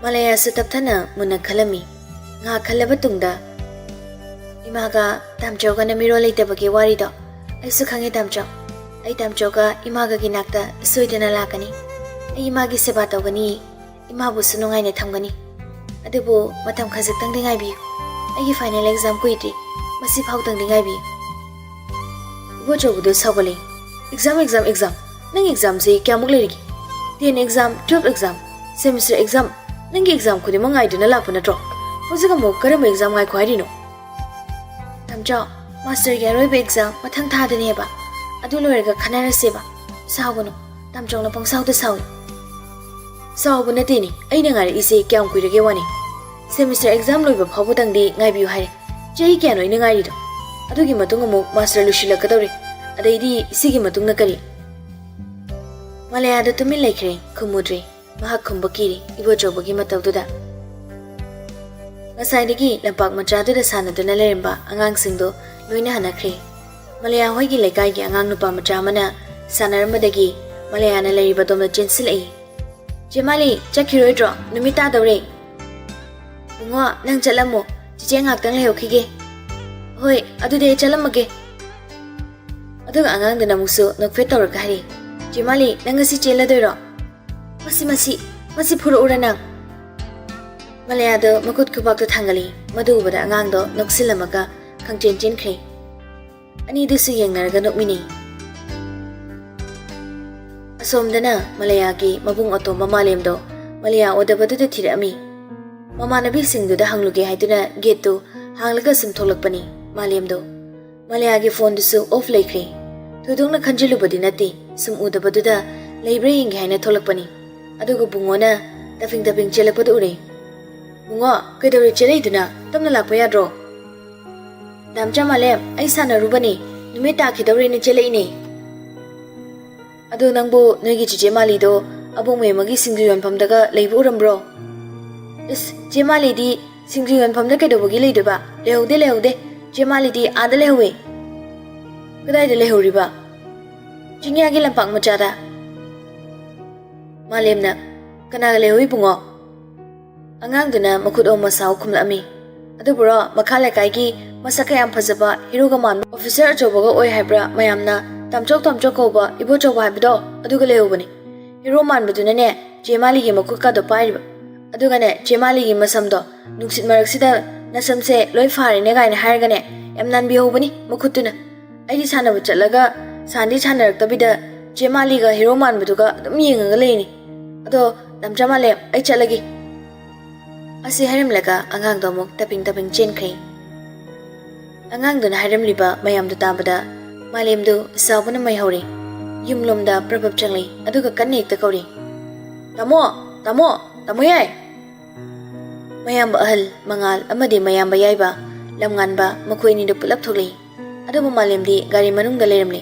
ꯃꯥꯂꯌꯥꯁꯨ ꯇꯞꯊꯅ ꯃꯨꯟꯅ ꯈꯜꯂꯝꯃꯤ꯫ ꯉꯥꯏꯍꯥꯛ ꯈꯜꯂꯕ ꯇꯨꯡꯗ, "ꯏꯃꯥꯒ ꯇꯥꯝꯆꯧꯒꯅ ꯃꯤꯔꯣꯜ ꯂꯩꯇꯕꯒꯤ ꯋꯥꯔꯤꯗꯣ ꯑꯩꯁꯨ ꯈꯪꯉꯦ ꯇꯥꯝꯆꯧ꯫ ꯑꯩ ꯇꯥꯝꯆꯧꯒ ꯏꯃꯥꯒꯒꯤ ꯅꯥꯛꯇ ꯁꯣꯏꯗꯅ ꯂꯥꯛꯀꯅꯤ꯫ ꯑꯩ ꯏꯃꯥꯒꯤ ꯁꯦꯕꯥ ꯇꯧꯒꯅꯤ, ꯏꯃꯥꯕꯨꯁꯨ ꯅꯨꯡꯉꯥꯏꯅ ꯊꯝꯒꯅꯤ꯫ ꯑꯗꯨꯕꯨ ꯃꯇꯝ ꯈꯖꯤꯛꯇꯪꯗꯤ ꯉꯥꯏꯕꯤꯌꯨ꯫ ꯑꯩꯒꯤ final exam ꯀꯨꯏꯗ꯭ꯔꯤ, ꯃꯁꯤ ꯐꯥꯎꯗꯪꯗꯤ ꯉꯥꯏꯕꯤꯌꯨ꯫" ꯏꯕꯣꯆꯧꯕꯗꯨ ꯁꯥꯎꯒꯠꯂꯦ꯫ "Exam, exam, exam꯫ ꯅꯪ examꯁꯦ ꯀꯌꯥꯃꯨꯛ ꯂꯩꯔꯤꯒꯦ? Ten exam, twelve exam, semester exam꯫ ꯅꯪꯒꯤ exam ꯈꯨꯗꯤꯡꯃꯛ ꯉꯥꯏꯗꯨꯅ ꯂꯥꯛꯄ ꯅꯠꯇ꯭ꯔꯣ? ꯍꯧꯖꯤꯛ ꯑꯃꯨꯛ ꯀꯔꯝꯕ exam ꯉꯥꯏꯈꯣ ꯍꯥꯏꯔꯤꯅꯣ?" "ꯇꯥꯝꯆꯧ, masterꯒꯤ ꯑꯔꯣꯏꯕ exam ꯃꯊꯪ ꯊꯥꯗꯅꯦꯕ꯫ ꯑꯗꯨ ꯂꯣꯏꯔꯒ ꯈꯟꯅꯔꯁꯦꯕ꯫ ꯁꯥꯎꯒꯅꯨ꯫" ꯇꯥꯝꯆꯧꯅ ꯄꯪꯁꯥꯎꯗ ꯁꯥꯎꯏ꯫ "ꯁꯥꯎꯕ ꯅꯠꯇꯦꯅꯦ, ꯑꯩꯅ ꯉꯥꯏꯔꯛꯏꯁꯦ ꯀꯌꯥꯝ ꯀꯨꯏꯔꯒꯦ ꯋꯥꯅꯤ꯫ Semester exam ꯂꯣꯏꯕ ꯐꯥꯎꯕꯗꯪꯗꯤ ꯉꯥꯏꯕꯤꯌꯨ ꯍꯥꯏꯔꯦ꯫ ꯆꯍꯤ ꯀꯌꯥꯅꯣ ꯑꯩꯅ ꯉꯥꯏꯔꯤꯗꯣ? ꯑꯗꯨꯒꯤ ꯃꯇꯨꯡ ꯑꯃꯨꯛ master ꯂꯣꯏꯁꯤꯜꯂꯛꯀꯗꯧꯔꯦ꯫ ꯑꯗꯩꯗꯤ ꯁꯤꯒꯤ ꯃꯇꯨꯡꯅ ꯀꯔꯤ?" ꯃꯥꯂꯌꯥꯗ ꯇꯨꯃꯤꯟ ꯂꯩꯈ꯭ꯔꯦ, ꯈꯨꯝꯃꯨꯗ꯭ꯔꯦ꯫ ꯃꯍꯥꯛ ꯈꯨꯝꯕ ꯀꯤꯔꯤ ꯏꯕꯣꯆꯧꯕꯒꯤ ꯃꯇꯧꯗꯨꯗ꯫ ꯉꯁꯥꯏꯗꯒꯤ ꯂꯝꯄꯥꯛ ꯃꯆꯥꯗꯨꯗ ꯁꯥꯟꯅꯗꯨꯅ ꯂꯩꯔꯝꯕ ꯑꯉꯥꯡꯁꯤꯡꯗꯣ ꯂꯣꯏꯅ ꯍꯟꯅꯈ꯭ꯔꯦ꯫ ꯃꯥꯂꯌꯥ ꯍꯣꯏꯒꯤ ꯂꯩꯀꯥꯏꯒꯤ ꯑꯉꯥꯡ ꯅꯨꯄꯥ ꯃꯆꯥ ꯑꯃꯅ ꯁꯥꯟꯅꯔꯝꯕꯗꯒꯤ ꯃꯥꯂꯌꯥꯅ ꯂꯩꯔꯤꯕ ꯑꯗꯣꯝꯗ ꯆꯦꯟꯁꯤꯜꯂꯛꯏ꯫ "ꯆꯦ ꯃꯥꯂꯤ, ꯆꯠꯈꯤꯔꯣꯏꯗ꯭ꯔꯣ? ꯅꯨꯃꯤꯠ ꯇꯥꯗꯧꯔꯦ꯫" "ꯏꯕꯨꯡꯉꯣ, ꯅꯪ ꯆꯠꯂꯝꯃꯣ꯫ ꯆꯤꯆꯦ ꯉꯥꯛꯇꯪ ꯂꯩꯍꯧꯈꯤꯒꯦ꯫" "ꯍꯣꯏ, ꯑꯗꯨꯗꯤ ꯑꯩ ꯆꯠꯂꯝꯃꯒꯦ꯫" ꯑꯗꯨꯒ ꯑꯉꯥꯡꯗꯨꯅ ꯑꯃꯨꯛꯁꯨ ꯅꯣꯛꯐꯦꯠ ꯇꯧꯔꯒ ꯍꯥꯏꯔꯤ, "ꯆꯦ ꯃꯥꯂꯤ, ꯅꯪ ꯉꯁꯤ ꯆꯦꯜꯂꯗꯣꯏꯔꯣ? ꯃꯁꯤ, ꯃꯁꯤ, ꯃꯁꯤ ꯐꯨꯔꯛꯎꯔ ꯅꯪ?" ꯃꯂꯌꯥꯗꯣ ꯃꯈꯨꯠ ꯈꯨꯕꯥꯛꯇ ꯊꯥꯡꯒꯠꯂꯤ꯫ ꯃꯗꯨ ꯎꯕꯗ ꯑꯉꯥꯡꯗꯣ ꯅꯣꯛꯁꯤꯜꯂꯝꯃꯒ ꯈꯪꯆꯦꯟ ꯆꯦꯟꯈ꯭ꯔꯦ꯫ ꯑꯅꯤꯗꯨꯁꯨ ꯌꯦꯡꯅꯔꯒ ꯅꯣꯛꯃꯤꯟꯅꯩ꯫ ꯑꯁꯣꯝꯗꯅ ꯃꯂꯌꯥꯒꯤ ꯃꯕꯨꯡ ꯑꯇꯣꯝꯕ ꯃꯥꯂꯦꯝꯗꯣ ꯃꯂꯌꯥ ꯎꯗꯕꯗꯨꯗ ꯊꯤꯔꯛꯑꯝꯃꯤ꯫ ꯃꯃꯥꯟꯅꯕꯤꯁꯤꯡꯗꯨꯗ ꯍꯪꯂꯨꯒꯦ ꯍꯥꯏꯗꯨꯅ ꯒꯦꯠꯇꯨ ꯍꯥꯡꯂꯒ ꯁꯨꯝ ꯊꯣꯛꯂꯛꯄꯅꯤ ꯃꯥꯂꯦꯝꯗꯣ꯫ ꯃꯂꯌꯥꯒꯤ ꯐꯣꯟꯗꯨꯁꯨ ꯑꯣꯐ ꯂꯩꯈ꯭ꯔꯦ꯫ ꯊꯣꯏꯗꯣꯛꯅ ꯈꯟꯖꯤꯜꯂꯨꯕꯗꯤ ꯅꯠꯇꯦ, ꯁꯨꯝ ꯎꯗꯕꯗꯨꯗ ꯂꯩꯕ꯭ꯔꯥ ꯌꯦꯡꯒꯦ ꯍꯥꯏꯅ ꯊꯣꯛꯂꯛꯄꯅꯤ꯫ ꯑꯗꯨꯒ ꯕꯨꯡꯉꯣꯅ ꯇꯞꯐꯤꯡ ꯇꯞꯐꯤꯡ ꯆꯦꯜꯂꯛꯄꯗꯨ ꯎꯔꯦ꯫ "ꯕꯨꯡꯉꯣ, ꯀꯩꯗꯧꯔꯤ ꯆꯦꯜꯂꯛꯏꯗꯨꯅ? ꯇꯞꯅ ꯂꯥꯛꯄ ꯌꯥꯗ꯭ꯔꯣ?" "ꯗꯥꯝꯆꯥ ꯃꯥꯂꯦꯝ, ꯑꯩ ꯁꯥꯟꯅꯔꯨꯕꯅꯦ, ꯅꯨꯃꯤꯠ ꯇꯥꯈꯤꯗꯧꯔꯦꯅ ꯆꯦꯜꯂꯛꯏꯅꯦ꯫ ꯑꯗꯣ ꯅꯪꯕꯨ ꯅꯣꯏꯒꯤ ꯆꯤꯆꯦ ꯃꯥꯂꯤꯗꯣ ꯑꯕꯣꯛ ꯃꯌꯨꯝꯒꯤ ꯁꯤꯡꯖꯨ ꯌꯣꯟꯐꯝꯗꯒ ꯂꯩꯕ ꯎꯔꯝꯕ꯭ꯔꯣ?" "ꯏꯁ, ꯆꯦ ꯃꯥꯂꯤꯗꯤ ꯁꯤꯡꯖꯨ ꯌꯣꯟꯐꯝꯗ ꯀꯩꯗꯧꯕꯒꯤ ꯂꯩꯗꯣꯏꯕ? ꯂꯩꯍꯧꯗꯦ, ꯂꯩꯍꯧꯗꯦ꯫ ꯆꯦ ꯃꯥꯂꯤꯗꯤ ꯑꯥꯗ ꯂꯩꯍꯧꯋꯦ꯫" "ꯀꯗꯥꯏꯗ ꯂꯩꯍꯧꯔꯤꯕ?" "ꯆꯤꯡꯌꯥꯒꯤ ꯂꯝꯄꯥꯛ ꯃꯆꯥꯗ꯫" ꯃꯥꯂꯦꯝꯅ, "ꯀꯅꯥꯒ ꯂꯩꯍꯧꯏ ꯕꯨꯡꯉꯣ?" ꯑꯉꯥꯡꯗꯨꯅ ꯃꯈꯨꯠ ꯑꯣꯝꯃ ꯁꯥꯎ ꯈꯨꯝꯂꯛꯑꯝꯃꯤ꯫ "ꯑꯗꯨꯕꯨꯔꯣ, ꯃꯈꯥ ꯂꯩꯀꯥꯏꯒꯤ ꯃꯁꯛ ꯀꯌꯥꯝ ꯐꯖꯕ, ꯍꯤꯔꯣꯒ ꯃꯥꯟꯕ ꯑꯣꯐꯤꯁꯔ ꯑꯆꯧꯕꯒ ꯑꯣꯏ ꯍꯥꯏꯕ꯭ꯔꯥ ꯃꯌꯥꯝꯅ ꯇꯥꯝꯆꯧ ꯇꯥꯝꯆꯧ ꯀꯧꯕ ꯏꯕꯣꯆꯧꯕ ꯍꯥꯏꯕꯗꯣ, ꯑꯗꯨꯒ ꯂꯩꯍꯧꯕꯅꯤ꯫ ꯍꯤꯔꯣ ꯃꯥꯟꯕꯗꯨꯅꯅꯦ ꯆꯦ ꯃꯥꯂꯤꯒꯤ ꯃꯈꯨꯠꯀꯗꯣ ꯄꯥꯏꯔꯤꯕ꯫ ꯑꯗꯨꯒꯅꯦ ꯆꯦ ꯃꯥꯂꯤꯒꯤ ꯃꯁꯝꯗꯣ ꯅꯨꯡꯁꯤꯠ ꯃꯔꯛꯁꯤꯗ ꯅꯁꯝꯁꯦ ꯂꯣꯏ ꯐꯥꯔꯦꯅꯦ ꯀꯥꯏꯅ ꯍꯥꯏꯔꯒꯅꯦ ꯌꯥꯝ ꯅꯥꯟꯕꯤꯍꯧꯕꯅꯤ ꯃꯈꯨꯠꯇꯨꯅ꯫ ꯑꯩꯗꯤ ꯁꯥꯟꯅꯕ ꯆꯠꯂꯒ ꯁꯥꯟꯗꯤ ꯁꯥꯟꯅꯔꯛꯇꯕꯤꯗ ꯆꯦ ꯃꯥꯂꯤꯒ ꯍꯤꯔꯣ ꯃꯥꯟꯕꯗꯨꯒ ꯑꯗꯨꯝ ꯌꯦꯡꯉꯒ ꯂꯩꯅꯤ꯫ ꯑꯗꯣ ꯗꯥꯝꯆꯥ ꯃꯥꯂꯦꯝ, ꯑꯩ ꯆꯠꯂꯒꯦ꯫" ꯑꯁꯤ ꯍꯥꯏꯔꯝꯂꯒ ꯑꯉꯥꯡꯗꯣ ꯑꯃꯨꯛ ꯇꯞꯄꯤꯡ ꯇꯞꯄꯤꯡ ꯆꯦꯟꯈ꯭ꯔꯦ꯫ ꯑꯉꯥꯡꯗꯨꯅ ꯍꯥꯏꯔꯝꯂꯤꯕ ꯃꯌꯥꯝꯗꯨ ꯇꯥꯕꯗ ꯃꯥꯂꯦꯝꯗꯨ ꯁꯥꯎꯕꯅ ꯃꯩ ꯍꯧꯔꯦ꯫ ꯌꯨꯝꯂꯣꯝꯗ ꯄ꯭ꯔꯞ ꯄ꯭ꯔꯞ ꯆꯪꯂꯦ, ꯑꯗꯨꯒ ꯀꯟꯅ ꯍꯦꯛꯇ ꯀꯧꯔꯦ, "ꯇꯥꯃꯣ! ꯇꯥꯃꯣ! ꯇꯥꯃꯣ ꯌꯥꯏ!" ꯃꯌꯥꯝꯕ ꯑꯍꯜ ꯃꯉꯥꯜ ꯑꯃꯗꯤ ꯃꯌꯥꯝꯕ ꯌꯥꯏꯕ ꯂꯝꯉꯥꯟꯕ ꯃꯈꯣꯏ ꯑꯅꯤꯗꯨ ꯄꯨꯂꯞ ꯊꯣꯛꯂꯛꯏ꯫ ꯑꯗꯨꯕꯨ ꯃꯥꯂꯦꯝꯗꯤ ꯒꯥꯔꯤ ꯃꯅꯨꯡꯗ ꯂꯩꯔꯝꯂꯦ꯫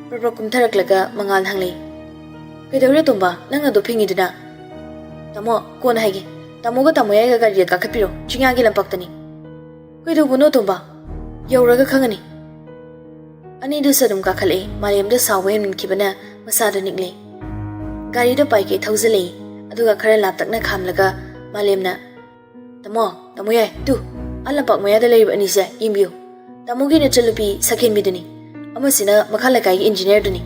ꯄ꯭ꯔꯞ ꯄ꯭ꯔꯞ ꯀꯨꯝꯊꯔꯛꯂꯒ ꯃꯉꯥꯜ ꯍꯪꯂꯦ, "ꯀꯩꯗꯧꯔꯦ ꯇꯣꯝꯕ, ꯅꯪ ꯑꯗꯨ ꯐꯤꯡꯉꯤꯗꯨꯅ?" "ꯇꯥꯃꯣ, ꯀꯣꯟꯅ ꯍꯥꯏꯒꯦ꯫ ꯇꯥꯃꯣꯒ ꯇꯥꯃꯣ ꯌꯥꯏꯒ ꯒꯥꯔꯤꯗ ꯀꯥꯈꯠꯄꯤꯔꯣ, ꯆꯤꯡꯌꯥꯒꯤ ꯂꯝꯄꯥꯛꯇꯅꯤ꯫" "ꯀꯩꯗꯧꯕꯅꯣ ꯇꯣꯝꯕ? ꯌꯧꯔꯒ ꯈꯪꯉꯅꯤ꯫" ꯑꯅꯤꯗꯨꯁꯨ ꯑꯗꯨꯝ ꯀꯥꯈꯠꯂꯛꯏ꯫ ꯃꯥꯂꯦꯝꯗ ꯁꯥꯎꯕ ꯍꯦꯟꯃꯟꯈꯤꯕꯅ ꯃꯁꯥꯗꯨ ꯅꯤꯛꯂꯦ꯫ ꯒꯥꯔꯤꯗꯨ ꯄꯥꯏꯀꯩ ꯊꯧꯖꯤꯜꯂꯛꯏ꯫ ꯑꯗꯨꯒ ꯈꯔ ꯂꯥꯞꯇꯛꯅ ꯈꯥꯝꯂꯒ ꯃꯥꯂꯦꯝꯅ, "ꯇꯥꯃꯣ, ꯇꯥꯃꯣ ꯌꯥꯏ, ꯇꯨ, ꯑꯥ ꯂꯝꯄꯥꯛ ꯃꯌꯥꯗ ꯂꯩꯔꯤꯕ ꯑꯅꯤꯁꯦ ꯌꯦꯡꯕꯤꯌꯨ꯫ ꯇꯥꯃꯣꯒꯤ ꯅꯆꯜꯅꯨꯄꯤ ꯁꯛꯍꯦꯟꯕꯤꯗꯨꯅꯤ꯫ ꯑꯃꯁꯤꯅ ꯃꯈꯥ ꯂꯩꯀꯥꯏꯒꯤ ꯏꯟꯖꯤꯅꯤꯌꯔꯗꯨꯅꯤ꯫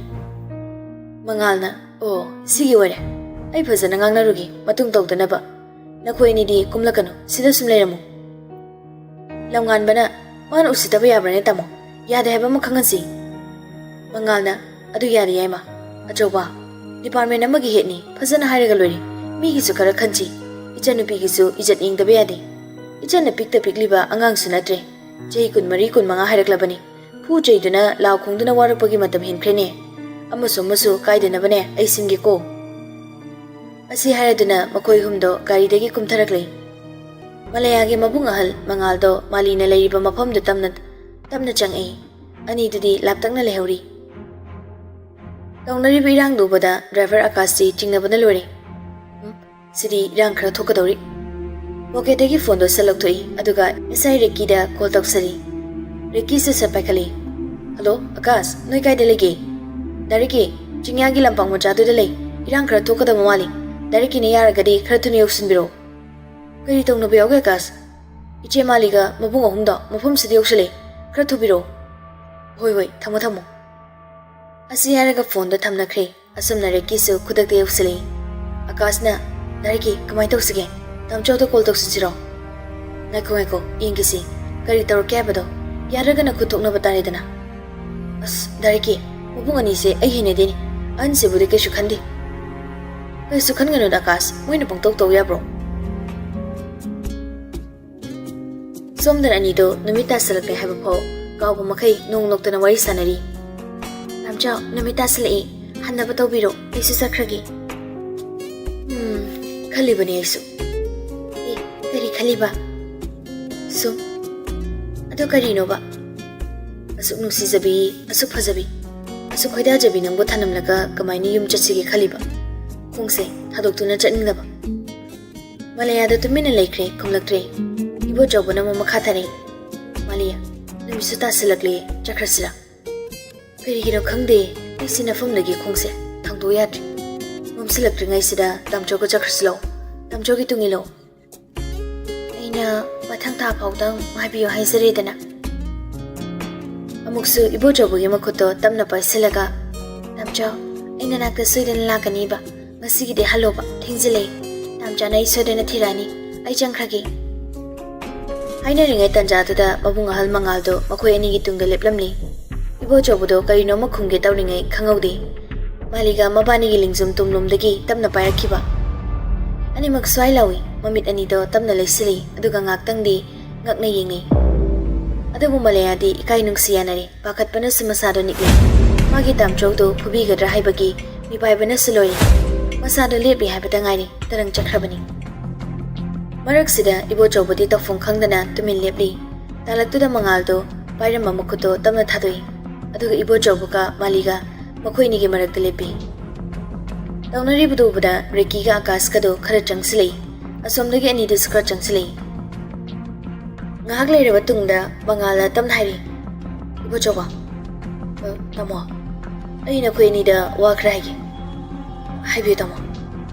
ꯃꯉꯥꯜꯅ, "ꯑꯣ, ꯁꯤꯒꯤ ꯑꯣꯏꯔꯦ꯫ ꯑꯩ ꯐꯖꯅ ꯉꯥꯡꯅꯔꯨꯒꯦ, ꯃꯇꯨꯡ ꯇꯧꯗꯅꯕ꯫ ꯅꯈꯣꯏ ꯑꯅꯤꯗꯤ ꯀꯨꯝꯂꯛꯀꯅꯨ, ꯁꯤꯗ ꯁꯨꯝ ꯂꯩꯔꯝꯃꯨ꯫" ꯂꯝꯉꯥꯟꯕꯅ, "ꯃꯥꯅ ꯎꯁꯤꯠꯇꯕ ꯌꯥꯕ꯭ꯔꯅꯦ, ꯇꯥꯃꯣ? ꯌꯥꯗꯦ ꯍꯥꯏꯕ ꯑꯃ ꯈꯪꯍꯟꯁꯤ꯫" ꯃꯉꯥꯜꯅ, "ꯑꯗꯨ ꯌꯥꯔꯦ, ꯌꯥꯏꯃ꯫ ꯑꯆꯧꯕ, ꯗꯤꯄꯥꯔꯠꯃꯦꯟ ꯑꯃꯒꯤ ꯍꯦꯠꯅꯤ, ꯐꯖꯅ ꯍꯥꯏꯔꯒ ꯂꯣꯏꯔꯦ꯫ ꯃꯤꯒꯤꯁꯨ ꯈꯔ ꯈꯟꯁꯤ꯫ ꯏꯆꯟꯅꯨꯄꯤꯒꯤꯁꯨ ꯏꯖꯠ ꯌꯦꯡꯗꯕ ꯌꯥꯗꯦ꯫ ꯏꯆꯟꯅ ꯄꯤꯛꯇ ꯄꯤꯛꯂꯤꯕ ꯑꯉꯥꯡꯁꯨ ꯅꯠꯇ꯭ꯔꯦ꯫ ꯆꯍꯤ ꯀꯨꯟꯃꯔꯤ, ꯀꯨꯟꯃꯉꯥ ꯍꯥꯏꯔꯛꯂꯕꯅꯤ꯫ ꯐꯨ ꯆꯩꯗꯨꯅ, ꯂꯥꯎ ꯈꯣꯡꯗꯨꯅ ꯋꯥꯔꯛꯄꯒꯤ ꯃꯇꯝ ꯍꯦꯟꯈ꯭ꯔꯦꯅꯦ꯫ ꯑꯃꯁꯨ ꯑꯃꯁꯨ ꯀꯥꯏꯗꯅꯕꯅꯦ ꯑꯩ ꯁꯤꯟꯒꯦꯀꯣ꯫" ꯑꯁꯤ ꯍꯥꯏꯔꯗꯨꯅ ꯃꯈꯣꯏ ꯑꯍꯨꯝꯗꯣ ꯒꯥꯔꯤꯗꯒꯤ ꯀꯨꯝꯊꯔꯛꯂꯦ꯫ ꯃꯂꯌꯥꯒꯤ ꯃꯕꯨꯡ ꯑꯍꯜ ꯃꯉꯥꯜꯗꯣ ꯃꯥꯂꯤꯅ ꯂꯩꯔꯤꯕ ꯃꯐꯝꯗꯨ ꯇꯝꯅ, ꯇꯞꯅ ꯆꯪꯉꯛꯏ꯫ ꯑꯅꯤꯗꯨꯗꯤ ꯂꯥꯞꯇꯛꯅ ꯂꯩꯍꯧꯔꯤ꯫ ꯇꯧꯅꯔꯤꯕ ꯏꯔꯥꯡꯗꯨ ꯎꯕꯗ ꯗ꯭ꯔꯥꯏꯚꯔ ꯑꯀꯥꯁꯇꯤ ꯆꯤꯡꯅꯕꯅ ꯂꯣꯏꯔꯦ꯫ "ꯎꯝ, ꯁꯤꯗꯤ ꯏꯔꯥꯡ ꯈꯔ ꯊꯣꯛꯀꯗꯧꯔꯤ꯫" ꯄꯣꯀꯦꯠꯇꯒꯤ ꯐꯣꯟꯗꯣ ꯁꯠ ꯂꯧꯊꯣꯛꯏ, ꯑꯗꯨꯒ ꯑꯦꯁ ꯑꯥꯏ ꯔꯤꯀꯤꯗ ꯀꯣꯜ ꯇꯧꯁꯜꯂꯤ꯫ ꯔꯤꯀꯤꯁꯨ ꯁꯠ ꯄꯥꯏꯈꯠꯂꯤ꯫ "ꯍꯜꯂꯣ, ꯑꯀꯥꯁ, ꯅꯣꯏ ꯀꯥꯏꯗ ꯂꯩꯒꯦ?" "ꯗꯥ ꯔꯤꯀꯤ, ꯆꯤꯡꯌꯥꯒꯤ ꯂꯝꯄꯥꯛ ꯃꯆꯥꯗꯨꯗ ꯂꯩ꯫ ꯏꯔꯥꯡ ꯈꯔ ꯊꯣꯛꯀꯗꯕ ꯃꯥꯜꯂꯤ꯫ ꯗꯥ ꯔꯤꯀꯤꯅ ꯌꯥꯔꯒꯗꯤ ꯈꯔ ꯊꯨꯅ ꯌꯧꯁꯤꯟꯕꯤꯔꯛꯑꯣ꯫" "ꯀꯔꯤ ꯇꯧꯅꯕ ꯌꯥꯎꯒꯦ, ꯑꯀꯥꯁ?" "ꯏꯆꯦ ꯃꯥꯂꯤꯒ ꯃꯕꯨꯡ ꯑꯍꯨꯝꯗꯣ ꯃꯐꯝꯁꯤꯗ ꯌꯧꯁꯤꯜꯂꯦ꯫ ꯈꯔ ꯊꯨꯕꯤꯔꯛꯑꯣ꯫" "ꯍꯣꯏ, ꯍꯣꯏ, ꯊꯝꯃꯣ, ꯊꯝꯃꯣ꯫" ꯑꯁꯤ ꯍꯥꯏꯔꯒ ꯐꯣꯟꯗꯣ ꯊꯝꯅꯈ꯭ꯔꯦ꯫ ꯑꯁꯨꯝꯅ ꯔꯤꯀꯤꯁꯨ ꯈꯨꯗꯛꯇ ꯌꯧꯁꯤꯜꯂꯛꯏ꯫ ꯑꯀꯥꯁꯅ, "ꯗꯥ ꯔꯤꯀꯤ, ꯀꯃꯥꯏꯅ ꯇꯧꯁꯤꯒꯦ? ꯇꯥꯝꯆꯧꯗ ꯀꯣꯜ ꯇꯧꯁꯤꯟꯁꯤꯔꯣ?" "ꯉꯥꯏꯈꯣ, ꯉꯥꯏꯈꯣ, ꯌꯦꯡꯒꯦꯁꯤ꯫ ꯀꯔꯤ ꯇꯧꯔꯛꯀꯦ ꯍꯥꯏꯕꯗꯣ? ꯌꯥꯔꯒꯅ ꯈꯨꯠ ꯊꯣꯛꯅꯕ ꯇꯥꯔꯦꯗꯅ꯫" "ꯑꯁ, ꯗꯥ ꯔꯤꯀꯤ, ꯃꯕꯨꯡ ꯑꯅꯤꯁꯦ ꯑꯩ ꯍꯩꯅꯗꯦꯅꯦ꯫ ꯑꯍꯟꯁꯤꯕꯨꯗꯤ ꯀꯩꯁꯨ ꯈꯟꯗꯦ꯫" "ꯀꯩꯁꯨ ꯈꯟꯒꯅꯨꯗ ꯑꯀꯥꯁ, ꯃꯣꯏꯅ ꯄꯪꯇꯧ ꯇꯧ ꯌꯥꯕ꯭ꯔꯣ?" ꯁꯣꯝꯗꯅ ꯑꯅꯤꯗꯣ ꯅꯨꯃꯤꯠ ꯇꯥꯁꯜꯂꯛꯂꯦ ꯍꯥꯏꯕ ꯐꯥꯎ ꯀꯥꯎꯕ ꯃꯈꯩ ꯅꯣꯡ ꯅꯣꯛꯇꯅ ꯋꯥꯔꯤ ꯁꯥꯟꯅꯔꯤ꯫ "ꯇꯥꯝꯆꯧ, ꯅꯨꯃꯤꯠ ꯇꯥꯁꯜꯂꯛꯑꯦ꯫ ꯍꯟꯅꯕ ꯇꯧꯕꯤꯔꯣ, ꯑꯩꯁꯨ ꯆꯠꯈ꯭ꯔꯒꯦ꯫" "ꯎꯝ, ꯈꯜꯂꯤꯕꯅꯦ ꯑꯩꯁꯨ꯫" "ꯑꯦ, ꯀꯔꯤ ꯈꯜꯂꯤꯕ?" "ꯁꯨꯝ꯫" "ꯑꯗꯣ ꯀꯔꯤꯅꯣꯕ?" "ꯑꯁꯨꯛ ꯅꯨꯡꯁꯤꯖꯕꯤ, ꯑꯁꯨꯛ ꯐꯖꯕꯤ, ꯑꯁꯨꯛ ꯈꯣꯏꯗꯥꯖꯕꯤ ꯅꯪꯕꯨ ꯊꯅꯝꯂꯒ ꯀꯃꯥꯏꯅ ꯌꯨꯝ ꯆꯠꯁꯤꯒꯦ ꯈꯜꯂꯤꯕ? ꯈꯣꯡꯁꯦ ꯊꯥꯗꯣꯛꯇꯨꯅ ꯆꯠꯅꯤꯡꯗꯕ꯫" ꯃꯂꯌꯥꯗ ꯇꯨꯃꯤꯟꯅ ꯂꯩꯈ꯭ꯔꯦ, ꯈꯨꯝꯂꯛꯇ꯭ꯔꯦ꯫ ꯏꯕꯣꯆꯧꯕꯅ ꯑꯃꯨꯛ ꯃꯈꯥ ꯇꯥꯔꯛꯏ꯫ "ꯃꯂꯌꯥ, ꯅꯨꯃꯤꯠꯁꯨ ꯇꯥꯁꯤꯜꯂꯛꯂꯦ, ꯆꯠꯈ꯭ꯔꯁꯤꯔꯥ?" "ꯀꯔꯤꯒꯤꯅꯣ ꯈꯪꯗꯦ, ꯑꯩꯁꯤ ꯅꯐꯝꯗꯒꯤ ꯈꯣꯡꯁꯦ ꯊꯥꯡꯗꯣꯛ ꯌꯥꯗ꯭ꯔꯦ꯫ ꯃꯝꯁꯤꯜꯂꯛꯇ꯭ꯔꯤꯉꯩꯁꯤꯗ ꯇꯥꯝꯆꯧꯒ ꯆꯠꯈ꯭ꯔꯁꯤ ꯂꯥꯎ꯫ ꯇꯥꯝꯆꯧꯒꯤ ꯇꯨꯡ ꯏꯜꯂꯣ꯫ ꯑꯩꯅ ꯃꯊꯪ ꯊꯥ ꯐꯥꯎꯗꯪ ꯉꯥꯏꯕꯤꯌꯨ ꯍꯥꯏꯖꯔꯦꯗꯅ꯫" ꯑꯃꯨꯛꯁꯨ ꯏꯕꯣꯆꯧꯕꯒꯤ ꯃꯈꯨꯠꯇꯣ ꯇꯞꯅ ꯄꯥꯏꯁꯤꯜꯂꯒ, "ꯇꯥꯝꯆꯧ, ꯑꯩ ꯅꯅꯥꯛꯇ ꯁꯣꯏꯗꯅ ꯂꯥꯛꯀꯅꯤꯕ꯫ ꯉꯁꯤꯒꯤꯗꯤ ꯍꯜꯂꯣꯕ, ꯊꯦꯡꯖꯤꯜꯂꯛꯑꯦ꯫ ꯇꯥꯝꯆꯥꯅ ꯑꯩ ꯁꯣꯏꯗꯅ ꯊꯤꯔꯛꯑꯅꯤ꯫ ꯑꯩ ꯆꯪꯈ꯭ꯔꯒꯦ"꯫ ꯍꯥꯏꯅꯔꯤꯉꯩ ꯇꯟꯖꯥꯗꯨꯗ ꯃꯕꯨꯡ ꯑꯍꯜ ꯃꯉꯥꯜꯗꯣ ꯃꯈꯣꯏ ꯑꯅꯤꯒꯤ ꯇꯨꯡꯗ ꯂꯦꯞꯂꯝꯂꯤ꯫ ꯏꯕꯣꯆꯧꯕꯗꯣ ꯀꯔꯤꯅꯣꯃ ꯈꯨꯝꯒꯦ ꯇꯧꯔꯤꯉꯩ ꯈꯪꯍꯧꯗꯦ꯫ ꯃꯥꯂꯤꯒ ꯃꯕꯥꯅꯤꯒꯤ ꯂꯤꯡꯖꯨꯝ ꯇꯨꯝꯂꯣꯝꯗꯒꯤ ꯇꯞꯅ ꯄꯥꯏꯔꯛꯈꯤꯕ꯫ ꯑꯅꯤꯃꯛ ꯁ꯭ꯋꯥꯏ ꯂꯥꯎꯏ, ꯃꯃꯤꯠ ꯑꯅꯤꯗꯣ ꯇꯞꯅ ꯂꯩꯁꯤꯜꯂꯤ, ꯑꯗꯨꯒ ꯉꯥꯛꯇꯪꯗꯤ ꯉꯛꯅ ꯌꯦꯡꯅꯩ꯫ ꯑꯗꯨꯕꯨ ꯃꯂꯌꯥꯗꯤ ꯏꯀꯥꯏ ꯅꯨꯡꯁꯤ ꯌꯥꯅꯔꯦ꯫ ꯄꯥꯈꯠꯄꯅꯁꯨ ꯃꯁꯥꯗꯣ ꯅꯤꯛꯂꯦ꯫ ꯃꯥꯒꯤ ꯇꯥꯝꯆꯧꯗꯣ ꯐꯨꯕꯤꯒꯗ꯭ꯔꯥ ꯍꯥꯏꯕꯒꯤ ꯃꯤꯄꯥꯏꯕꯅꯁꯨ ꯂꯣꯏꯔꯦ꯫ ꯃꯁꯥꯗꯣ ꯂꯦꯞꯂꯤ ꯍꯥꯏꯕꯇ ꯉꯥꯏꯔꯦ, ꯇꯔꯪ ꯆꯠꯈ꯭ꯔꯕꯅꯤ꯫ ꯃꯔꯛꯁꯤꯗ ꯏꯕꯣꯆꯧꯕꯗꯤ ꯇꯧꯐꯝ ꯈꯪꯗꯅ ꯇꯨꯃꯤꯟ ꯂꯦꯞꯂꯤ꯫ ꯇꯥꯂꯛꯇꯨꯗ ꯃꯉꯥꯜꯗꯣ ꯄꯥꯏꯔꯝꯕ ꯃꯈꯨꯠꯇꯣ ꯇꯞꯅ ꯊꯥꯗꯣꯛꯏ꯫ ꯑꯗꯨꯒ ꯏꯕꯣꯆꯧꯕꯒ ꯃꯥꯂꯤꯒ ꯃꯈꯣꯏ ꯑꯅꯤꯒꯤ ꯃꯔꯛꯇ ꯂꯦꯞꯄꯤ꯫ ꯇꯧꯅꯔꯤꯕꯗꯨ ꯎꯕꯗ ꯔꯤꯀꯤꯒ ꯑꯀꯥꯁꯀꯗꯣ ꯈꯔ ꯆꯪꯁꯤꯜꯂꯛꯏ꯫ ꯑꯁꯣꯝꯗꯒꯤ ꯑꯅꯤꯗꯨꯁꯨ ꯈꯔ ꯆꯪꯁꯤꯜꯂꯛꯏ꯫ ꯉꯥꯏꯍꯥꯛ ꯂꯩꯔꯕ ꯇꯨꯡꯗ ꯃꯉꯥꯜꯅ ꯇꯞꯅ ꯍꯥꯏꯔꯤ, "ꯏꯕꯣꯆꯧꯕ, ꯑ, ꯇꯥꯃꯣ, ꯑꯩ ꯅꯈꯣꯏ ꯑꯅꯤꯗ ꯋꯥ ꯈꯔ ꯍꯥꯏꯒꯦ"꯫ "ꯍꯥꯏꯕꯤꯌꯨ ꯇꯥꯃꯣ"꯫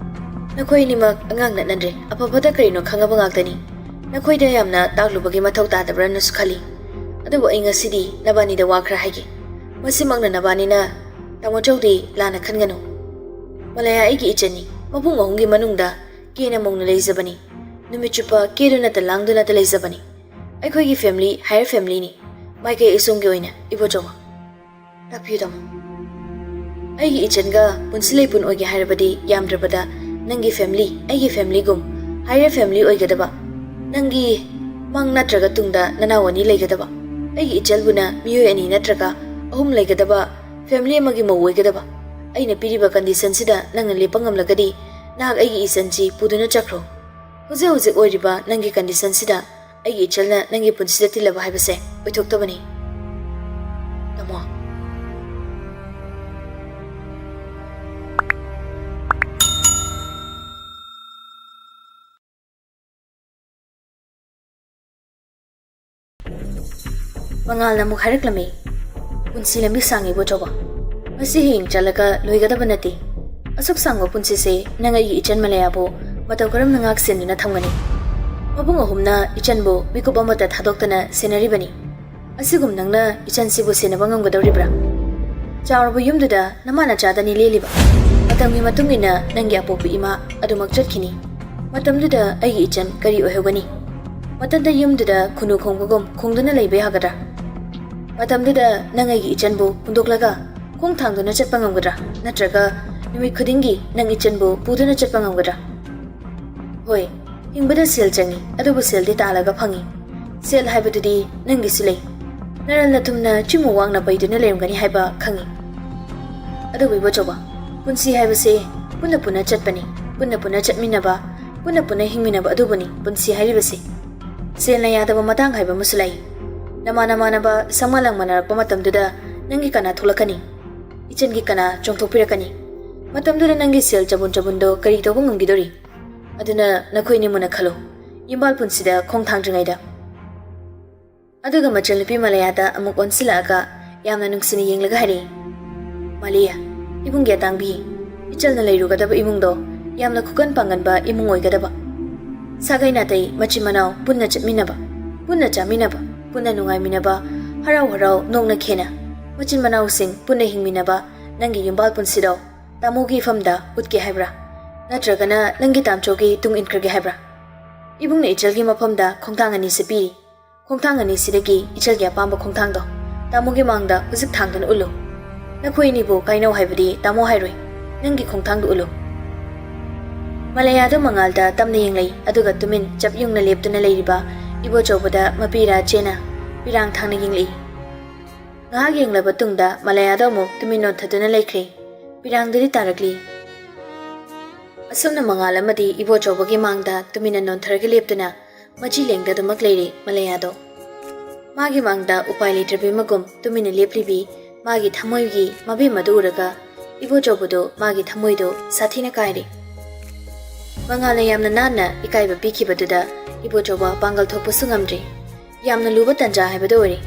"ꯅꯈꯣꯏ ꯑꯅꯤꯃꯛ ꯑꯉꯥꯡ ꯅꯠꯅꯗ꯭ꯔꯦ꯫ ꯑꯐ ꯐꯠꯇ ꯀꯔꯤꯅꯣ ꯈꯪꯉꯕ ꯉꯥꯛꯇꯅꯤ꯫ ꯅꯈꯣꯏꯗ ꯌꯥꯝꯅ ꯇꯥꯛꯂꯨꯕꯒꯤ ꯃꯊꯧ ꯇꯥꯗꯕ꯭ꯔꯥꯅꯁꯨ ꯈꯜꯂꯤ꯫ ꯑꯗꯨꯕꯨ ꯑꯩ ꯉꯁꯤꯗꯤ ꯅꯕꯥꯅꯤꯗ ꯋꯥ ꯈꯔ ꯍꯥꯏꯒꯦ꯫ ꯃꯁꯤꯃꯛꯅ ꯅꯕꯥꯅꯤꯅ ꯇꯥꯃꯣ ꯆꯧꯗꯤ ꯂꯥꯟꯅ ꯈꯟꯒꯅꯨ꯫ ꯃꯂꯌꯥ ꯑꯩꯒꯤ ꯏꯆꯟꯅꯤ꯫ ꯃꯄꯨꯡ ꯑꯍꯨꯝꯒꯤ ꯃꯅꯨꯡꯗ ꯀꯦꯅ ꯃꯧꯅ ꯂꯩꯖꯕꯅꯤ꯫ ꯅꯨꯃꯤꯠ ꯆꯨꯞꯄ ꯀꯦꯗꯨꯅꯇ ꯂꯥꯡꯗꯨꯅꯇ ꯂꯩꯖꯕꯅꯤ꯫ ꯑꯩꯈꯣꯏꯒꯤ family higher familyꯅꯤ꯫ ꯃꯥꯏꯀꯩ ꯑꯁꯣꯝꯒꯤ ꯑꯣꯏꯅ ꯏꯕꯣꯆꯧꯕ"꯫ "ꯇꯥꯛꯄꯤꯌꯨ ꯇꯥꯃꯣ"꯫ "ꯑꯩꯒꯤ ꯏꯆꯟꯒ ꯄꯨꯟꯁꯤ ꯂꯩꯄꯨꯟ ꯑꯣꯏꯒꯦ ꯍꯥꯏꯔꯕꯗꯤ ꯌꯥꯝꯗ꯭ꯔꯕꯗ ꯅꯪꯒꯤ family ꯑꯩꯒꯤ familyꯒꯨꯝ higher family ꯑꯣꯏꯒꯗꯕ꯫ ꯅꯪꯒꯤ ꯃꯥꯡ ꯅꯠꯇ꯭ꯔꯒ ꯇꯨꯡꯗ ꯅꯅꯥꯎ ꯑꯅꯤ ꯂꯩꯒꯗꯕ꯫ ꯑꯩꯒꯤ ꯏꯆꯜꯕꯨꯅ ꯃꯤꯑꯣꯏ ꯑꯅꯤ ꯅꯠꯇ꯭ꯔꯒ ꯑꯍꯨꯝ ꯂꯩꯒꯗꯕ family ꯑꯃꯒꯤ ꯃꯧ ꯑꯣꯏꯒꯗꯕ꯫ ꯑꯩꯅ ꯄꯤꯔꯤꯕ conditionꯁꯤꯗ ꯅꯪꯅ ꯂꯦꯞꯄ ꯉꯝꯂꯒꯗꯤ ꯅꯍꯥꯛ ꯑꯩꯒꯤ ꯏꯆꯟꯁꯤ ꯄꯨꯗꯨꯅ ꯆꯠꯈ꯭ꯔꯣ꯫ ꯍꯧꯖꯤꯛ ꯍꯧꯖꯤꯛ ꯑꯣꯏꯔꯤꯕ ꯅꯪꯒꯤ conditionꯁꯤꯗ ꯑꯩꯒꯤ ꯏꯆꯜꯅ ꯅꯪꯒꯤ ꯄꯨꯟꯁꯤꯗ ꯇꯤꯜꯂꯕ ꯍꯥꯏꯕꯁꯦ ꯑꯣꯏꯊꯣꯛꯇꯕꯅꯤ꯫ ꯇꯥꯃꯣ"꯫ ꯃꯉꯥꯜꯅ ꯑꯃꯨꯛ ꯍꯥꯏꯔꯛꯂꯝꯃꯤ, "ꯄꯨꯟꯁꯤ ꯂꯝꯕꯤ ꯁꯥꯡꯉꯤ ꯏꯕꯣꯆꯧꯕ꯫ ꯉꯁꯤ ꯍꯌꯦꯡ ꯆꯠꯂꯒ ꯂꯣꯏꯒꯗꯕ ꯅꯠꯇꯦ꯫ ꯑꯁꯨꯛ ꯁꯥꯡꯕ ꯄꯨꯟꯁꯤꯁꯦ ꯅꯪ ꯑꯩꯒꯤ ꯏꯆꯟ ꯃꯂꯌꯥꯕꯨ ꯃꯇꯧ ꯀꯔꯝꯅ ꯉꯥꯛ ꯁꯦꯟꯗꯨꯅ ꯊꯝꯒꯅꯤ? ꯃꯕꯨꯡ ꯑꯍꯨꯝꯅ ꯏꯆꯟꯕꯨ ꯃꯤꯀꯨꯞ ꯑꯃꯠꯇ ꯊꯥꯗꯣꯛꯇꯅ ꯁꯦꯟꯅꯔꯤꯕꯅꯤ꯫ ꯑꯁꯤꯒꯨꯝ ꯅꯪꯅ ꯏꯆꯟꯁꯤꯕꯨ ꯁꯦꯟꯅꯕ ꯉꯝꯒꯗꯧꯔꯤꯕ꯭ꯔꯥ? ꯆꯥꯎꯔꯕ ꯌꯨꯝꯗꯨꯗ ꯅꯃꯥ ꯅꯆꯥꯗꯅꯤ ꯂꯦꯜꯂꯤꯕ꯫ ꯃꯇꯝꯒꯤ ꯃꯇꯨꯡ ꯏꯟꯅ ꯅꯪꯒꯤ ꯑꯄꯣꯛꯄ ꯏꯃꯥ ꯑꯗꯨꯃꯛ ꯆꯠꯈꯤꯅꯤ꯫ ꯃꯇꯝꯗꯨꯗ ꯑꯩꯒꯤ ꯏꯆꯟ ꯀꯔꯤ ꯑꯣꯏꯍꯧꯒꯅꯤ? ꯃꯊꯟꯇ ꯌꯨꯝꯗꯨꯗ ꯈꯨꯅꯨ ꯈꯣꯡꯕꯒꯨꯝ ꯈꯣꯡꯗꯨꯅ ꯂꯩꯕ ꯌꯥꯒꯗ꯭ꯔꯥ? ꯃꯇꯝꯗꯨꯗ ꯅꯪ ꯑꯩꯒꯤ ꯏꯆꯟꯕꯨ ꯍꯨꯟꯗꯣꯛꯂꯒ ꯈꯣꯡ ꯊꯥꯡꯗꯨꯅ ꯆꯠꯄ ꯉꯝꯒꯗ꯭ꯔꯥ? ꯅꯠꯇ꯭ꯔꯒ ꯅꯨꯃꯤꯠ ꯈꯨꯗꯤꯡꯒꯤ ꯅꯪ ꯏꯆꯟꯕꯨ ꯄꯨꯗꯨꯅ ꯆꯠꯄ ꯉꯝꯒꯗ꯭ꯔꯥ? ꯍꯣꯏ, ꯍꯤꯡꯕꯗ ꯁꯦꯜ ꯆꯪꯏ, ꯑꯗꯨꯕꯨ ꯁꯦꯜꯗꯤ ꯇꯥꯜꯂꯒ ꯐꯪꯏ꯫ ꯁꯦꯜ ꯍꯥꯏꯕꯗꯨꯗꯤ ꯅꯪꯒꯤꯁꯨ ꯂꯩ꯫ ꯅꯔꯜ ꯅꯊꯨꯝꯅ ꯆꯤꯡꯃꯨ ꯋꯥꯡꯅ ꯄꯩꯗꯨꯅ ꯂꯩꯔꯝꯒꯅꯤ ꯍꯥꯏꯕ ꯈꯪꯏ꯫ ꯑꯗꯨꯕꯨ ꯏꯕꯣꯆꯧꯕ, ꯄꯨꯟꯁꯤ ꯍꯥꯏꯕꯁꯦ ꯄꯨꯟꯅ ꯄꯨꯟꯅ ꯆꯠꯄꯅꯤ, ꯄꯨꯟꯅ ꯄꯨꯟꯅ ꯆꯠꯃꯤꯟꯅꯕ, ꯄꯨꯟꯅ ꯄꯨꯟꯅ ꯍꯤꯡꯃꯤꯟꯅꯕ ꯑꯗꯨꯕꯨꯅꯤ ꯄꯨꯟꯁꯤ ꯍꯥꯏꯔꯤꯕꯁꯦ꯫ ꯁꯦꯜꯅ ꯌꯥꯗꯕ ꯃꯇꯥꯡ ꯍꯥꯏꯕ ꯑꯃꯁꯨ ꯂꯩ꯫ ꯅꯃꯥꯟ ꯅꯃꯥꯟꯅꯕ ꯁꯛꯃꯥꯟ ꯂꯥꯡꯃꯥꯟꯅꯔꯛꯄ ꯃꯇꯝꯗꯨꯗ ꯅꯪꯒꯤ ꯀꯅꯥ ꯊꯣꯛꯂꯛꯀꯅꯤ? ꯏꯆꯟꯒꯤ ꯀꯅꯥ ꯆꯣꯡꯊꯣꯛꯄꯤꯔꯛꯀꯅꯤ? ꯃꯇꯝꯗꯨꯗ ꯅꯪꯒꯤ ꯁꯦꯜ ꯆꯕꯨꯟ ꯆꯕꯨꯟꯗꯣ ꯀꯔꯤ ꯇꯧꯕ ꯉꯝꯈꯤꯗꯣꯔꯤ? ꯑꯗꯨꯅ ꯅꯈꯣꯏꯅꯤ ꯃꯨꯟꯅ ꯈꯜꯂꯨ, ꯌꯨꯝꯕꯥꯜ ꯄꯨꯟꯁꯤꯗ ꯈꯣꯡ ꯊꯥꯡꯗ꯭ꯔꯤꯉꯩꯗ꯫ ꯑꯗꯨꯒ ꯃꯆꯜꯅꯨꯄꯤ ꯃꯂꯌꯥꯗ ꯑꯃꯨꯛ ꯑꯣꯟꯁꯤꯜꯂꯛꯑꯒ ꯌꯥꯝꯅ ꯅꯨꯡꯁꯤꯅ ꯌꯦꯡꯂꯒ ꯍꯥꯏꯔꯛꯏ, "ꯃꯂꯌꯥ, ꯏꯕꯨꯡꯒꯤ ꯑꯇꯥꯡꯕꯤ, ꯏꯆꯜꯅ ꯂꯩꯔꯨꯒꯗꯕ ꯏꯃꯨꯡꯗꯣ ꯌꯥꯝꯅ ꯈꯨꯀꯟ ꯄꯥꯡꯒꯟꯕ ꯏꯃꯨꯡ ꯑꯣꯏꯒꯗꯕ꯫ ꯁꯥꯒꯩ ꯅꯥꯇꯩ ꯃꯆꯤꯟ ꯃꯅꯥꯎ ꯄꯨꯟꯅ ꯆꯠꯃꯤꯟꯅꯕ, ꯄꯨꯟꯅ ꯆꯥꯃꯤꯟꯅꯕ, ꯄꯨꯟꯅ ꯅꯨꯡꯉꯥꯏꯃꯤꯟꯅꯕ, ꯍꯔꯥꯎ ꯍꯔꯥꯎ ꯅꯣꯛꯅ ꯈꯦꯅ, ꯃꯆꯤꯟ ꯃꯅꯥꯎꯁꯤꯡ ꯄꯨꯟꯅ ꯍꯤꯡꯃꯤꯟꯅꯕ ꯅꯪꯒꯤ ꯌꯨꯝꯕꯥꯜ ꯄꯨꯟꯁꯤꯗꯣ ꯇꯥꯃꯣꯒꯤ ꯏꯐꯝꯗ ꯎꯠꯀꯦ ꯍꯥꯏꯕ꯭ꯔꯥ? ꯅꯠꯇ꯭ꯔꯒꯅ ꯅꯪꯒꯤ ꯇꯥꯝꯆꯧꯒꯤ ꯇꯨꯡ ꯏꯟꯈ꯭ꯔꯒꯦ ꯍꯥꯏꯕ꯭ꯔꯥ? ꯏꯕꯨꯡꯅ ꯏꯆꯜꯒꯤ ꯃꯐꯝꯗ ꯈꯣꯡꯊꯥꯡ ꯑꯅꯤꯁꯤ ꯄꯤꯔꯤ꯫ ꯈꯣꯡꯊꯥꯡ ꯑꯅꯤꯁꯤꯗꯒꯤ ꯏꯆꯜꯒꯤ ꯑꯄꯥꯝꯕ ꯈꯣꯡꯊꯥꯡꯗꯣ ꯇꯥꯃꯣꯒꯤ ꯃꯥꯡꯗ ꯍꯧꯖꯤꯛ ꯊꯥꯡꯗꯨꯅ ꯎꯠꯂꯨ꯫ ꯅꯈꯣꯏ ꯑꯅꯤꯕꯨ ꯀꯥꯏꯅꯧ ꯍꯥꯏꯕꯗꯤ ꯇꯥꯃꯣ ꯍꯥꯏꯔꯣꯏ꯫ ꯅꯪꯒꯤ ꯈꯣꯡꯊꯥꯡꯗꯨ ꯎꯠꯂꯨ꯫" ꯃꯂꯌꯥꯗꯣ ꯃꯉꯥꯜꯗ ꯇꯝꯅ ꯌꯦꯡꯂꯛꯏ, ꯑꯗꯨꯒ ꯇꯨꯃꯤꯟ ꯆꯞ ꯌꯨꯡꯅ ꯂꯦꯞꯇꯨꯅ ꯂꯩꯔꯤꯕ ꯏꯕꯣꯆꯧꯕꯗ ꯃꯄꯤ ꯔꯥꯖꯦꯅ ꯄꯤꯔꯥꯡ ꯊꯥꯡꯅ ꯌꯦꯡꯂꯛꯏ꯫ ꯉꯥꯏꯍꯥꯛ ꯌꯦꯡꯂꯕ ꯇꯨꯡꯗ ꯃꯂꯌꯥꯗꯣ ꯑꯃꯨꯛ ꯇꯨꯃꯤꯟ ꯅꯣꯟꯊꯗꯨꯅ ꯂꯩꯈ꯭ꯔꯦ꯫ ꯄꯤꯔꯥꯡꯗꯨꯗꯤ ꯇꯥꯔꯛꯂꯤ꯫ ꯑꯁꯨꯝꯅ ꯃꯉꯥꯜ ꯑꯃꯗꯤ ꯏꯕꯣꯆꯧꯕꯒꯤ ꯃꯥꯡꯗ ꯇꯨꯃꯤꯟꯅ ꯅꯣꯟꯊꯔꯒ ꯂꯦꯞꯇꯨꯅ ꯃꯆꯤ ꯂꯦꯡꯗꯗꯨꯃꯛ ꯂꯩꯔꯤ ꯃꯂꯌꯥꯗꯣ꯫ ꯃꯥꯒꯤ ꯃꯥꯡꯗ ꯎꯄꯥꯏ ꯂꯩꯇ꯭ꯔꯕꯤ ꯃꯒꯨꯝ ꯇꯨꯃꯤꯟꯅ ꯂꯦꯞꯂꯤꯕꯤ ꯃꯥꯒꯤ ꯊꯃꯣꯏꯒꯤ ꯃꯕꯦꯝꯃꯗꯨ ꯎꯔꯒ ꯏꯕꯣꯆꯧꯕꯗꯨ ꯃꯥꯒꯤ ꯊꯃꯣꯏꯗꯨ ꯁꯥꯊꯤꯅ ꯀꯥꯏꯔꯤ꯫ ꯃꯉꯥꯜꯅ ꯌꯥꯝꯅ ꯅꯥꯟꯅ ꯏꯀꯥꯏꯕ ꯄꯤꯈꯤꯕꯗꯨꯗ ꯏꯕꯣꯆꯧꯕ ꯄꯥꯡꯒꯜ ꯊꯣꯛꯄꯁꯨ ꯉꯝꯗ꯭ꯔꯤ꯫ ꯌꯥꯝꯅ ꯂꯨꯕ ꯇꯟꯖꯥ ꯍꯥꯏꯕꯗꯨ ꯑꯣꯏꯔꯦ꯫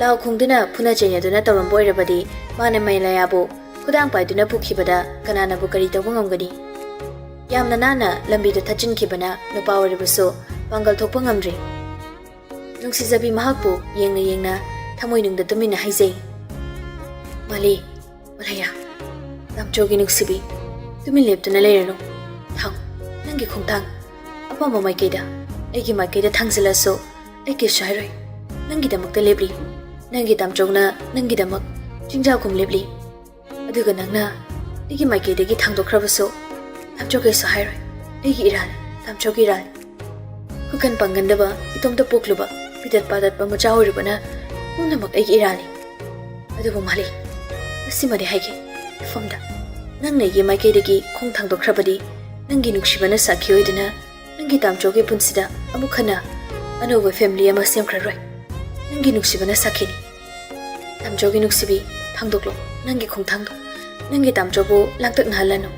ꯂꯥꯎ ꯈꯣꯡꯗꯨꯅ ꯐꯨꯅ ꯆꯩꯅꯗꯨꯅ ꯇꯧꯔꯝꯕ ꯑꯣꯏꯔꯕꯗꯤ ꯃꯥꯅ ꯃꯂꯌꯥꯕꯨ ꯈꯨꯗꯥꯡ ꯄꯥꯏꯗꯨꯅ ꯄꯨꯈꯤꯕꯗ ꯀꯅꯥꯅꯕꯨ ꯀꯔꯤ ꯇꯧꯕ ꯉꯝꯒꯅꯤ? ꯌꯥꯝꯅ ꯅꯥꯟꯅ ꯂꯝꯕꯤꯗ ꯊꯠꯆꯤꯟꯈꯤꯕꯅ ꯅꯨꯄꯥ ꯑꯣꯏꯔꯕꯁꯨ ꯄꯥꯡꯒꯜ ꯊꯣꯛꯄ ꯉꯝꯗ꯭ꯔꯤ꯫ ꯅꯨꯡꯁꯤꯖꯕꯤ ꯃꯍꯥꯛꯄꯨ ꯌꯦꯡꯅ ꯌꯦꯡꯅ ꯊꯃꯣꯏꯅꯨꯡꯗ ꯇꯨꯃꯤꯟꯅ ꯍꯥꯏꯖꯩ꯫ ꯃꯥꯂꯤ, ꯃꯂꯩꯌꯥ, ꯇꯥꯝꯆꯧꯒꯤ ꯅꯨꯡꯁꯤꯕꯤ, ꯇꯨꯃꯤꯟ ꯂꯦꯞꯇꯨꯅ ꯂꯩꯔꯅꯨ꯫ ꯊꯥꯡ, ꯅꯪꯒꯤ ꯈꯣꯡꯊꯥꯡ ꯑꯄꯥꯝꯕ ꯃꯥꯏꯀꯩꯗ, ꯑꯩꯒꯤ ꯃꯥꯏꯀꯩꯗ ꯊꯥꯡꯖꯤꯜꯂꯁꯨ ꯑꯩ ꯀꯩꯁꯨ ꯍꯥꯏꯔꯣꯏ꯫ ꯅꯪꯒꯤꯗꯃꯛꯇ ꯂꯦꯞꯂꯤ꯫ ꯅꯪꯒꯤ ꯇꯥꯝꯆꯧꯅ ꯅꯪꯒꯤꯗꯃꯛ ꯆꯤꯡꯖꯥꯒꯨꯝ ꯂꯦꯞꯂꯤ꯫ ꯑꯗꯨꯒ ꯅꯪꯅ ꯑꯩꯒꯤ ꯃꯥꯏꯀꯩꯗꯒꯤ ꯊꯥꯡꯗꯣꯛꯈ꯭ꯔꯕꯁꯨ ꯇꯥꯝꯆꯧ ꯀꯩꯁꯨ ꯍꯥꯏꯔꯣꯏ꯫ ꯑꯩꯒꯤ ꯏꯔꯥꯜ, ꯇꯥꯝꯆꯧꯒꯤ ꯏꯔꯥꯜ꯫ ꯈꯨꯀꯟ ꯄꯥꯡꯒꯟꯗꯕ, ꯏꯇꯣꯝꯇ ꯄꯣꯛꯂꯨꯕ, ꯐꯤꯗꯠ ꯄꯥꯗꯠꯄ ꯃꯆꯥ ꯑꯣꯏꯔꯨꯕꯅ ꯄꯨꯝꯅꯃꯛ ꯑꯩꯒꯤ ꯏꯔꯥꯜꯅꯤ꯫ ꯑꯗꯨꯕꯨ ꯃꯥꯂꯤ, ꯃꯁꯤꯃꯗꯤ ꯍꯥꯏꯒꯦ, ꯃꯐꯝꯗ ꯅꯪꯅ ꯑꯩꯒꯤ ꯃꯥꯏꯀꯩꯗꯒꯤ ꯈꯣꯡ ꯊꯥꯡꯗꯣꯛꯈ꯭ꯔꯕꯗꯤ ꯅꯪꯒꯤ ꯅꯨꯡꯁꯤꯕꯅ ꯁꯥꯈꯤ ꯑꯣꯏꯗꯨꯅ ꯅꯪꯒꯤ ꯇꯥꯝꯆꯧꯒꯤ ꯄꯨꯟꯁꯤꯗ ꯑꯃꯨꯛ ꯍꯟꯅ ꯑꯅꯧꯕ ꯐꯦꯃꯤꯂꯤ ꯑꯃ ꯁꯦꯝꯈ꯭ꯔꯔꯣꯏ꯫ ꯅꯪꯒꯤ ꯅꯨꯡꯁꯤꯕꯅ ꯁꯥꯈꯤꯅꯤ꯫ ꯇꯥꯝꯆꯧꯒꯤ ꯅꯨꯡꯁꯤꯕꯤ, ꯊꯥꯡꯗꯣꯛꯂꯣ ꯅꯪꯒꯤ ꯈꯣꯡꯊꯥꯡꯗꯣ꯫ ꯅꯪꯒꯤ ꯇꯥꯝꯆꯧꯕꯨ ꯂꯥꯡꯇꯛꯅꯍꯜꯂꯅꯨ꯫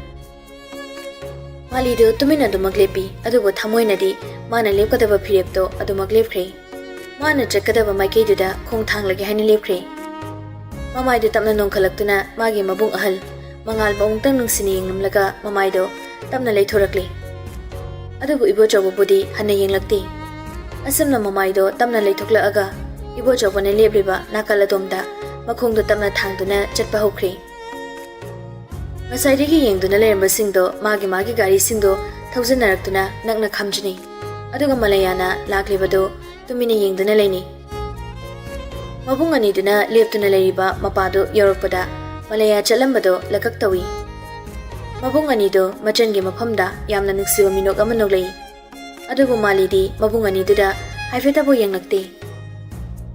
ꯃꯥꯂꯤꯗꯨ ꯇꯨꯃꯤꯟꯅ ꯑꯗꯨꯃꯛ ꯂꯦꯞꯄꯤ, ꯑꯗꯨꯕꯨ ꯊꯃꯣꯏꯅꯗꯤ ꯃꯥꯅ ꯂꯦꯞꯀꯗꯕ ꯐꯤꯔꯦꯞꯇꯣ ꯑꯗꯨꯃꯛ ꯂꯦꯞꯈ꯭ꯔꯦ꯫ ꯃꯥꯅ ꯆꯠꯀꯗꯕ ꯃꯥꯏꯀꯩꯗꯨꯗ ꯈꯣꯡ ꯊꯥꯡꯂꯒꯦ ꯍꯥꯏꯅ ꯂꯦꯞꯈ꯭ꯔꯦ꯫ ꯃꯃꯥꯏꯗꯨ ꯇꯞꯅ ꯅꯣꯡꯈꯠꯂꯛꯇꯨꯅ ꯃꯥꯒꯤ ꯃꯕꯨꯡ ꯑꯍꯜ ꯃꯉꯥꯜꯕꯨ ꯑꯃꯨꯛꯇꯪ ꯅꯨꯡꯁꯤꯅ ꯌꯦꯡꯂꯝꯂꯒ ꯃꯃꯥꯏꯗꯣ ꯇꯞꯅ ꯂꯩꯊꯣꯔꯛꯂꯦ꯫ ꯑꯗꯨꯕꯨ ꯏꯕꯣꯆꯧꯕꯕꯨꯗꯤ ꯍꯟꯅ ꯌꯦꯡꯂꯛꯇꯦ꯫ ꯑꯁꯨꯝꯅ ꯃꯃꯥꯏꯗꯣ ꯇꯞꯅ ꯂꯩꯊꯣꯛꯂꯛꯑꯒ ꯏꯕꯣꯆꯧꯕꯅ ꯂꯦꯞꯂꯤꯕ ꯅꯥꯀꯜ ꯑꯗꯣꯝꯗ ꯃꯈꯣꯡꯗꯣ ꯇꯞꯅ ꯊꯥꯡꯗꯨꯅ ꯆꯠꯄ ꯍꯧꯈ꯭ꯔꯦ꯫ ꯉꯁꯥꯏꯗꯒꯤ ꯌꯦꯡꯗꯨꯅ ꯂꯩꯔꯝꯕꯁꯤꯡꯗꯣ ꯃꯥꯒꯤ ꯃꯥꯒꯤ ꯒꯥꯔꯤꯁꯤꯡꯗꯣ ꯊꯧꯖꯤꯟꯅꯔꯛꯇꯨꯅ ꯅꯛꯅ ꯈꯥꯝꯖꯤꯟꯅꯩ꯫ ꯑꯗꯨꯒ ꯃꯂꯩꯌꯥꯅ ꯂꯥꯛꯂꯤꯕꯗꯨ ꯇꯨꯃꯤꯟꯅ ꯌꯦꯡꯗꯨꯅ ꯂꯩꯅꯩ꯫ ꯃꯕꯨꯡ ꯑꯅꯤꯗꯨꯅ ꯂꯦꯞꯇꯨꯅ ꯂꯩꯔꯤꯕ ꯃꯄꯥꯗꯨ ꯌꯧꯔꯛꯄꯗ ꯃꯂꯩꯌꯥ ꯆꯠꯂꯝꯕꯗꯨ ꯂꯀꯛ ꯇꯧꯏ꯫ ꯃꯕꯨꯡ ꯑꯅꯤꯗꯨ ꯃꯆꯟꯒꯤ ꯃꯐꯝꯗ ꯌꯥꯝꯅ ꯅꯨꯡꯁꯤꯕ ꯃꯤꯅꯣꯛ ꯑꯃ ꯅꯣꯛꯂꯛꯏ꯫ ꯑꯗꯨꯕꯨ ꯃꯥꯂꯤꯗꯤ ꯃꯕꯨꯡ ꯑꯅꯤꯗꯨꯗ ꯍꯥꯏꯐꯦꯠꯇꯕꯨ ꯌꯦꯡꯂꯛꯇꯦ꯫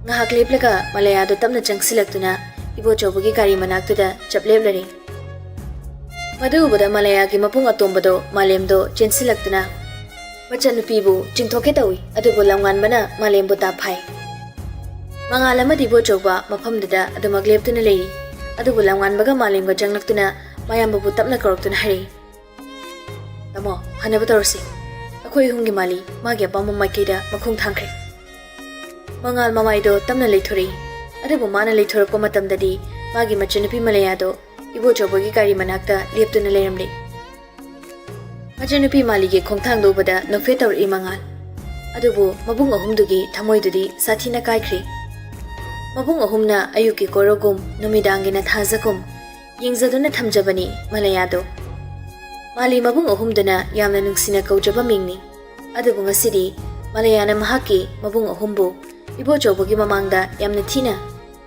ꯉꯥꯏꯍꯥꯛ ꯂꯦꯞꯂꯒ ꯃꯂꯩꯌꯥꯗꯨ ꯇꯞꯅ ꯆꯪꯁꯤꯜꯂꯛꯇꯨꯅ ꯏꯕꯣꯆꯧꯕꯒꯤ ꯒꯥꯔꯤ ꯃꯅꯥꯛꯇꯨꯗ ꯆꯞ ꯂꯦꯞꯂꯔꯦ꯫ ꯃꯗꯨ ꯎꯕꯗ ꯃꯂꯩꯌꯥꯒꯤ ꯃꯕꯨꯡ ꯑꯇꯣꯝꯕꯗꯣ ꯃꯥꯂꯦꯝꯗꯣ ꯆꯦꯟꯁꯤꯜꯂꯛꯇꯨꯅ ꯃꯆꯟꯅꯨꯄꯤꯕꯨ ꯆꯤꯡꯊꯣꯛꯀꯦ ꯇꯧꯏ, ꯑꯗꯨꯕꯨ ꯂꯝꯉꯥꯟꯕꯅ ꯃꯥꯂꯦꯝꯕꯨ ꯇꯥꯞ ꯐꯥꯏ꯫ ꯃꯉꯥꯜ ꯑꯃꯗꯤ ꯏꯕꯣꯆꯧꯕ ꯃꯐꯝꯗꯨꯗ ꯑꯗꯨꯃꯛ ꯂꯦꯞꯇꯨꯅ ꯂꯩꯔꯤ꯫ ꯑꯗꯨꯕꯨ ꯂꯝꯉꯥꯟꯕꯒ ꯃꯥꯂꯦꯝꯒ ꯆꯪꯂꯛꯇꯨꯅ ꯃꯌꯥꯝꯕꯕꯨ ꯇꯞꯅ ꯀꯧꯔꯛꯇꯨꯅ ꯍꯥꯏꯔꯛꯏ, "ꯇꯥꯃꯣ, ꯐꯅꯕ ꯇꯧꯔꯁꯤ꯫ ꯑꯩꯈꯣꯏ ꯑꯍꯨꯝꯒꯤ ꯃꯥꯂꯤ ꯃꯥꯒꯤ ꯑꯄꯥꯝꯕ ꯃꯥꯏꯀꯩꯗ ꯃꯈꯣꯡ ꯊꯥꯡꯈ꯭ꯔꯦ꯫" ꯃꯉꯥꯜ ꯃꯃꯥꯏꯗꯣ ꯇꯞꯅ ꯂꯩꯊꯣꯔꯛꯏ꯫ ꯑꯗꯨꯕꯨ ꯃꯥꯅ ꯂꯩꯊꯣꯔꯛꯄ ꯃꯇꯝꯗꯗꯤ ꯃꯥꯒꯤ ꯃꯆꯟꯅꯨꯄꯤ ꯃꯂꯩꯌꯥꯗꯣ ꯏꯕꯣꯆꯧꯕꯒꯤ ꯒꯥꯔꯤ ꯃꯅꯥꯛꯇ ꯂꯦꯞꯇꯨꯅ ꯂꯩꯔꯝꯂꯦ꯫ ꯃꯆꯟꯅꯨꯄꯤ ꯃꯥꯂꯤꯒꯤ ꯈꯣꯡꯊꯥꯡꯗꯣ ꯎꯕꯗ ꯅꯣꯛꯐꯦꯠ ꯇꯧꯔꯛꯏ ꯃꯉꯥꯜ꯫ ꯑꯗꯨꯕꯨ ꯃꯕꯨꯡ ꯑꯍꯨꯝꯗꯨꯒꯤ ꯊꯃꯣꯏꯗꯨꯗꯤ ꯁꯥꯊꯤꯅ ꯀꯥꯏꯈ꯭ꯔꯦ꯫ ꯃꯕꯨꯡ ꯑꯍꯨꯝꯅ ꯑꯌꯨꯛꯀꯤ ꯀꯣꯔꯣꯒꯨꯝ, ꯅꯨꯃꯤꯗꯥꯡꯒꯤ ꯅꯊꯥꯖꯒꯨꯝ ꯌꯦꯡꯖꯗꯨꯅ ꯊꯝꯖꯕꯅꯤ ꯃꯂꯌꯥꯗꯣ꯫ ꯃꯥꯂꯤ ꯃꯕꯨꯡ ꯑꯍꯨꯝꯗꯨꯅ ꯌꯥꯝꯅ ꯅꯨꯡꯁꯤꯅ ꯀꯧꯖꯕ ꯃꯤꯡꯅꯤ꯫ ꯑꯗꯨꯕꯨ ꯉꯁꯤꯗꯤ ꯃꯂꯌꯥꯅ ꯃꯍꯥꯛꯀꯤ ꯃꯕꯨꯡ ꯑꯍꯨꯝꯕꯨ ꯏꯕꯣꯆꯧꯕꯒꯤ ꯃꯃꯥꯡꯗ ꯌꯥꯝꯅ ꯊꯤꯅ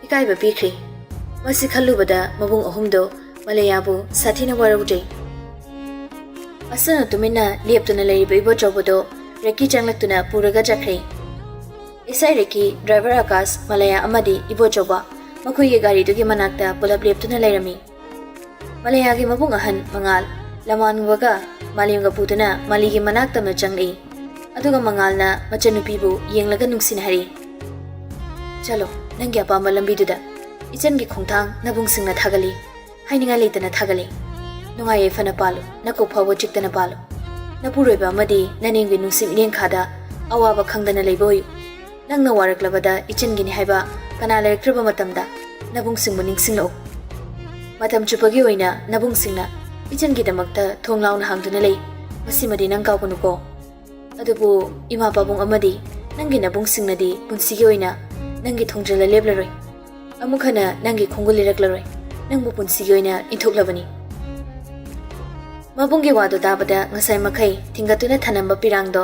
ꯏꯀꯥꯏꯕ ꯄꯤꯈ꯭ꯔꯦ꯫ ꯃꯁꯤ ꯈꯜꯂꯨꯕꯗ ꯃꯕꯨꯡ ꯑꯍꯨꯝꯗꯣ ꯃꯂꯌꯥꯕꯨ ꯁꯥꯊꯤꯅ ꯋꯥꯔꯧꯖꯩ꯫ ꯑꯁꯨꯝꯅ ꯇꯨꯃꯤꯟꯅ ꯂꯦꯞꯇꯨꯅ ꯂꯩꯔꯤꯕ ꯏꯕꯣꯆꯧꯕꯗꯣ ꯔꯦꯀꯤ ꯆꯪꯂꯛꯇꯨꯅ ꯄꯨꯔꯒ ꯆꯠꯈ꯭ꯔꯦ꯫ ꯏꯁꯩ ꯔꯦꯀꯤ, ꯗ꯭ꯔꯥꯏꯚꯔ ꯑꯀꯥꯁ, ꯃꯂꯌꯥ ꯑꯃꯗꯤ ꯏꯕꯣꯆꯧꯕ ꯃꯈꯣꯏꯒꯤ ꯒꯥꯔꯤꯗꯨꯒꯤ ꯃꯅꯥꯛꯇ ꯄꯨꯂꯞ ꯂꯦꯞꯇꯨꯅ ꯂꯩꯔꯝꯃꯤ꯫ ꯃꯂꯌꯥꯒꯤ ꯃꯕꯨꯡ ꯑꯍꯟ ꯃꯉꯥꯜ ꯂꯃꯥꯟꯒꯨꯝꯕꯒ ꯃꯥꯂꯦꯝꯒ ꯄꯨꯗꯨꯅ ꯃꯥꯂꯤꯒꯤ ꯃꯅꯥꯛ ꯇꯝꯅ ꯆꯪꯂꯛꯏ꯫ ꯑꯗꯨꯒ ꯃꯉꯥꯜꯅ ꯃꯆꯟꯅꯨꯄꯤꯕꯨ ꯌꯦꯡꯂꯒ ꯅꯨꯡꯁꯤꯅ ꯍꯥꯏꯔꯛꯏ, "ꯆꯠꯂꯣ, ꯅꯪꯒꯤ ꯑꯄꯥꯝꯕ ꯂꯝꯕꯤꯗꯨꯗ ꯏꯆꯟꯒꯤ ꯈꯣꯡꯊꯥꯡ ꯅꯕꯨꯡꯁꯤꯡꯅ ꯊꯥꯒꯠꯂꯤ꯫ ꯍꯥꯏꯅꯤꯡꯉꯥꯏ ꯂꯩꯇꯅ ꯊꯥꯒꯠꯂꯤ꯫ ꯅꯨꯡꯉꯥꯏ ꯌꯥꯏꯐꯅ ꯄꯥꯜꯂꯨ, ꯅꯀꯣꯛ ꯐꯥꯎꯕ ꯆꯤꯛꯇꯅ ꯄꯥꯜꯂꯨ꯫ ꯅꯄꯨꯔꯣꯏꯕ ꯑꯃꯗꯤ ꯅꯅꯦꯝꯒꯤ ꯅꯨꯡꯁꯤ ꯃꯤꯠꯌꯦꯡꯈꯥꯗ ꯑꯋꯥꯕ ꯈꯪꯗꯅ ꯂꯩꯕ ꯑꯣꯏꯌꯨ꯫ ꯅꯪꯅ ꯋꯥꯔꯛꯂꯕꯗ ꯏꯆꯟꯒꯤꯅꯤ ꯍꯥꯏꯕ ꯀꯅꯥ ꯂꯩꯔꯛꯇ꯭ꯔꯕ ꯃꯇꯝꯗ ꯅꯕꯨꯡꯁꯤꯡꯕꯨ ꯅꯤꯡꯁꯤꯡꯂꯛꯎ꯫ ꯃꯇꯝ ꯆꯨꯞꯄꯒꯤ ꯑꯣꯏꯅ ꯅꯕꯨꯡꯁꯤꯡꯅ ꯏꯆꯟꯒꯤꯗꯃꯛꯇ ꯊꯣꯡ ꯂꯥꯎꯅ ꯍꯥꯡꯗꯨꯅ ꯂꯩ꯫ ꯃꯁꯤꯃꯗꯤ ꯅꯪ ꯀꯥꯎꯒꯅꯨꯀꯣ꯫ ꯑꯗꯨꯕꯨ ꯏꯃꯥ ꯄꯥꯕꯨꯡ ꯑꯃꯗꯤ ꯅꯪꯒꯤ ꯅꯕꯨꯡꯁꯤꯡꯅꯗꯤ ꯄꯨꯟꯁꯤꯒꯤ ꯑꯣꯏꯅ ꯅꯪꯒꯤ ꯊꯣꯡꯖꯤꯜꯂ ꯂꯦꯞꯂꯔꯣꯏ꯫ ꯑꯃꯨꯛ ꯍꯟꯅ ꯅꯪꯒꯤ ꯈꯣꯡꯒꯨꯜ ꯂꯤꯔꯛꯂꯔꯣꯏ꯫ ꯅꯪꯕꯨ ꯄꯨꯟꯁꯤꯒꯤ ꯑꯣꯏꯅ ꯏꯟꯊꯣꯛꯂꯕꯅꯤ꯫" ꯃꯕꯨꯡꯒꯤ ꯋꯥꯗꯨ ꯇꯥꯕꯗ ꯉꯁꯥꯏ ꯃꯈꯩ ꯊꯤꯡꯒꯠꯇꯨꯅ ꯊꯅꯝꯕ ꯄꯤꯔꯥꯡꯗꯣ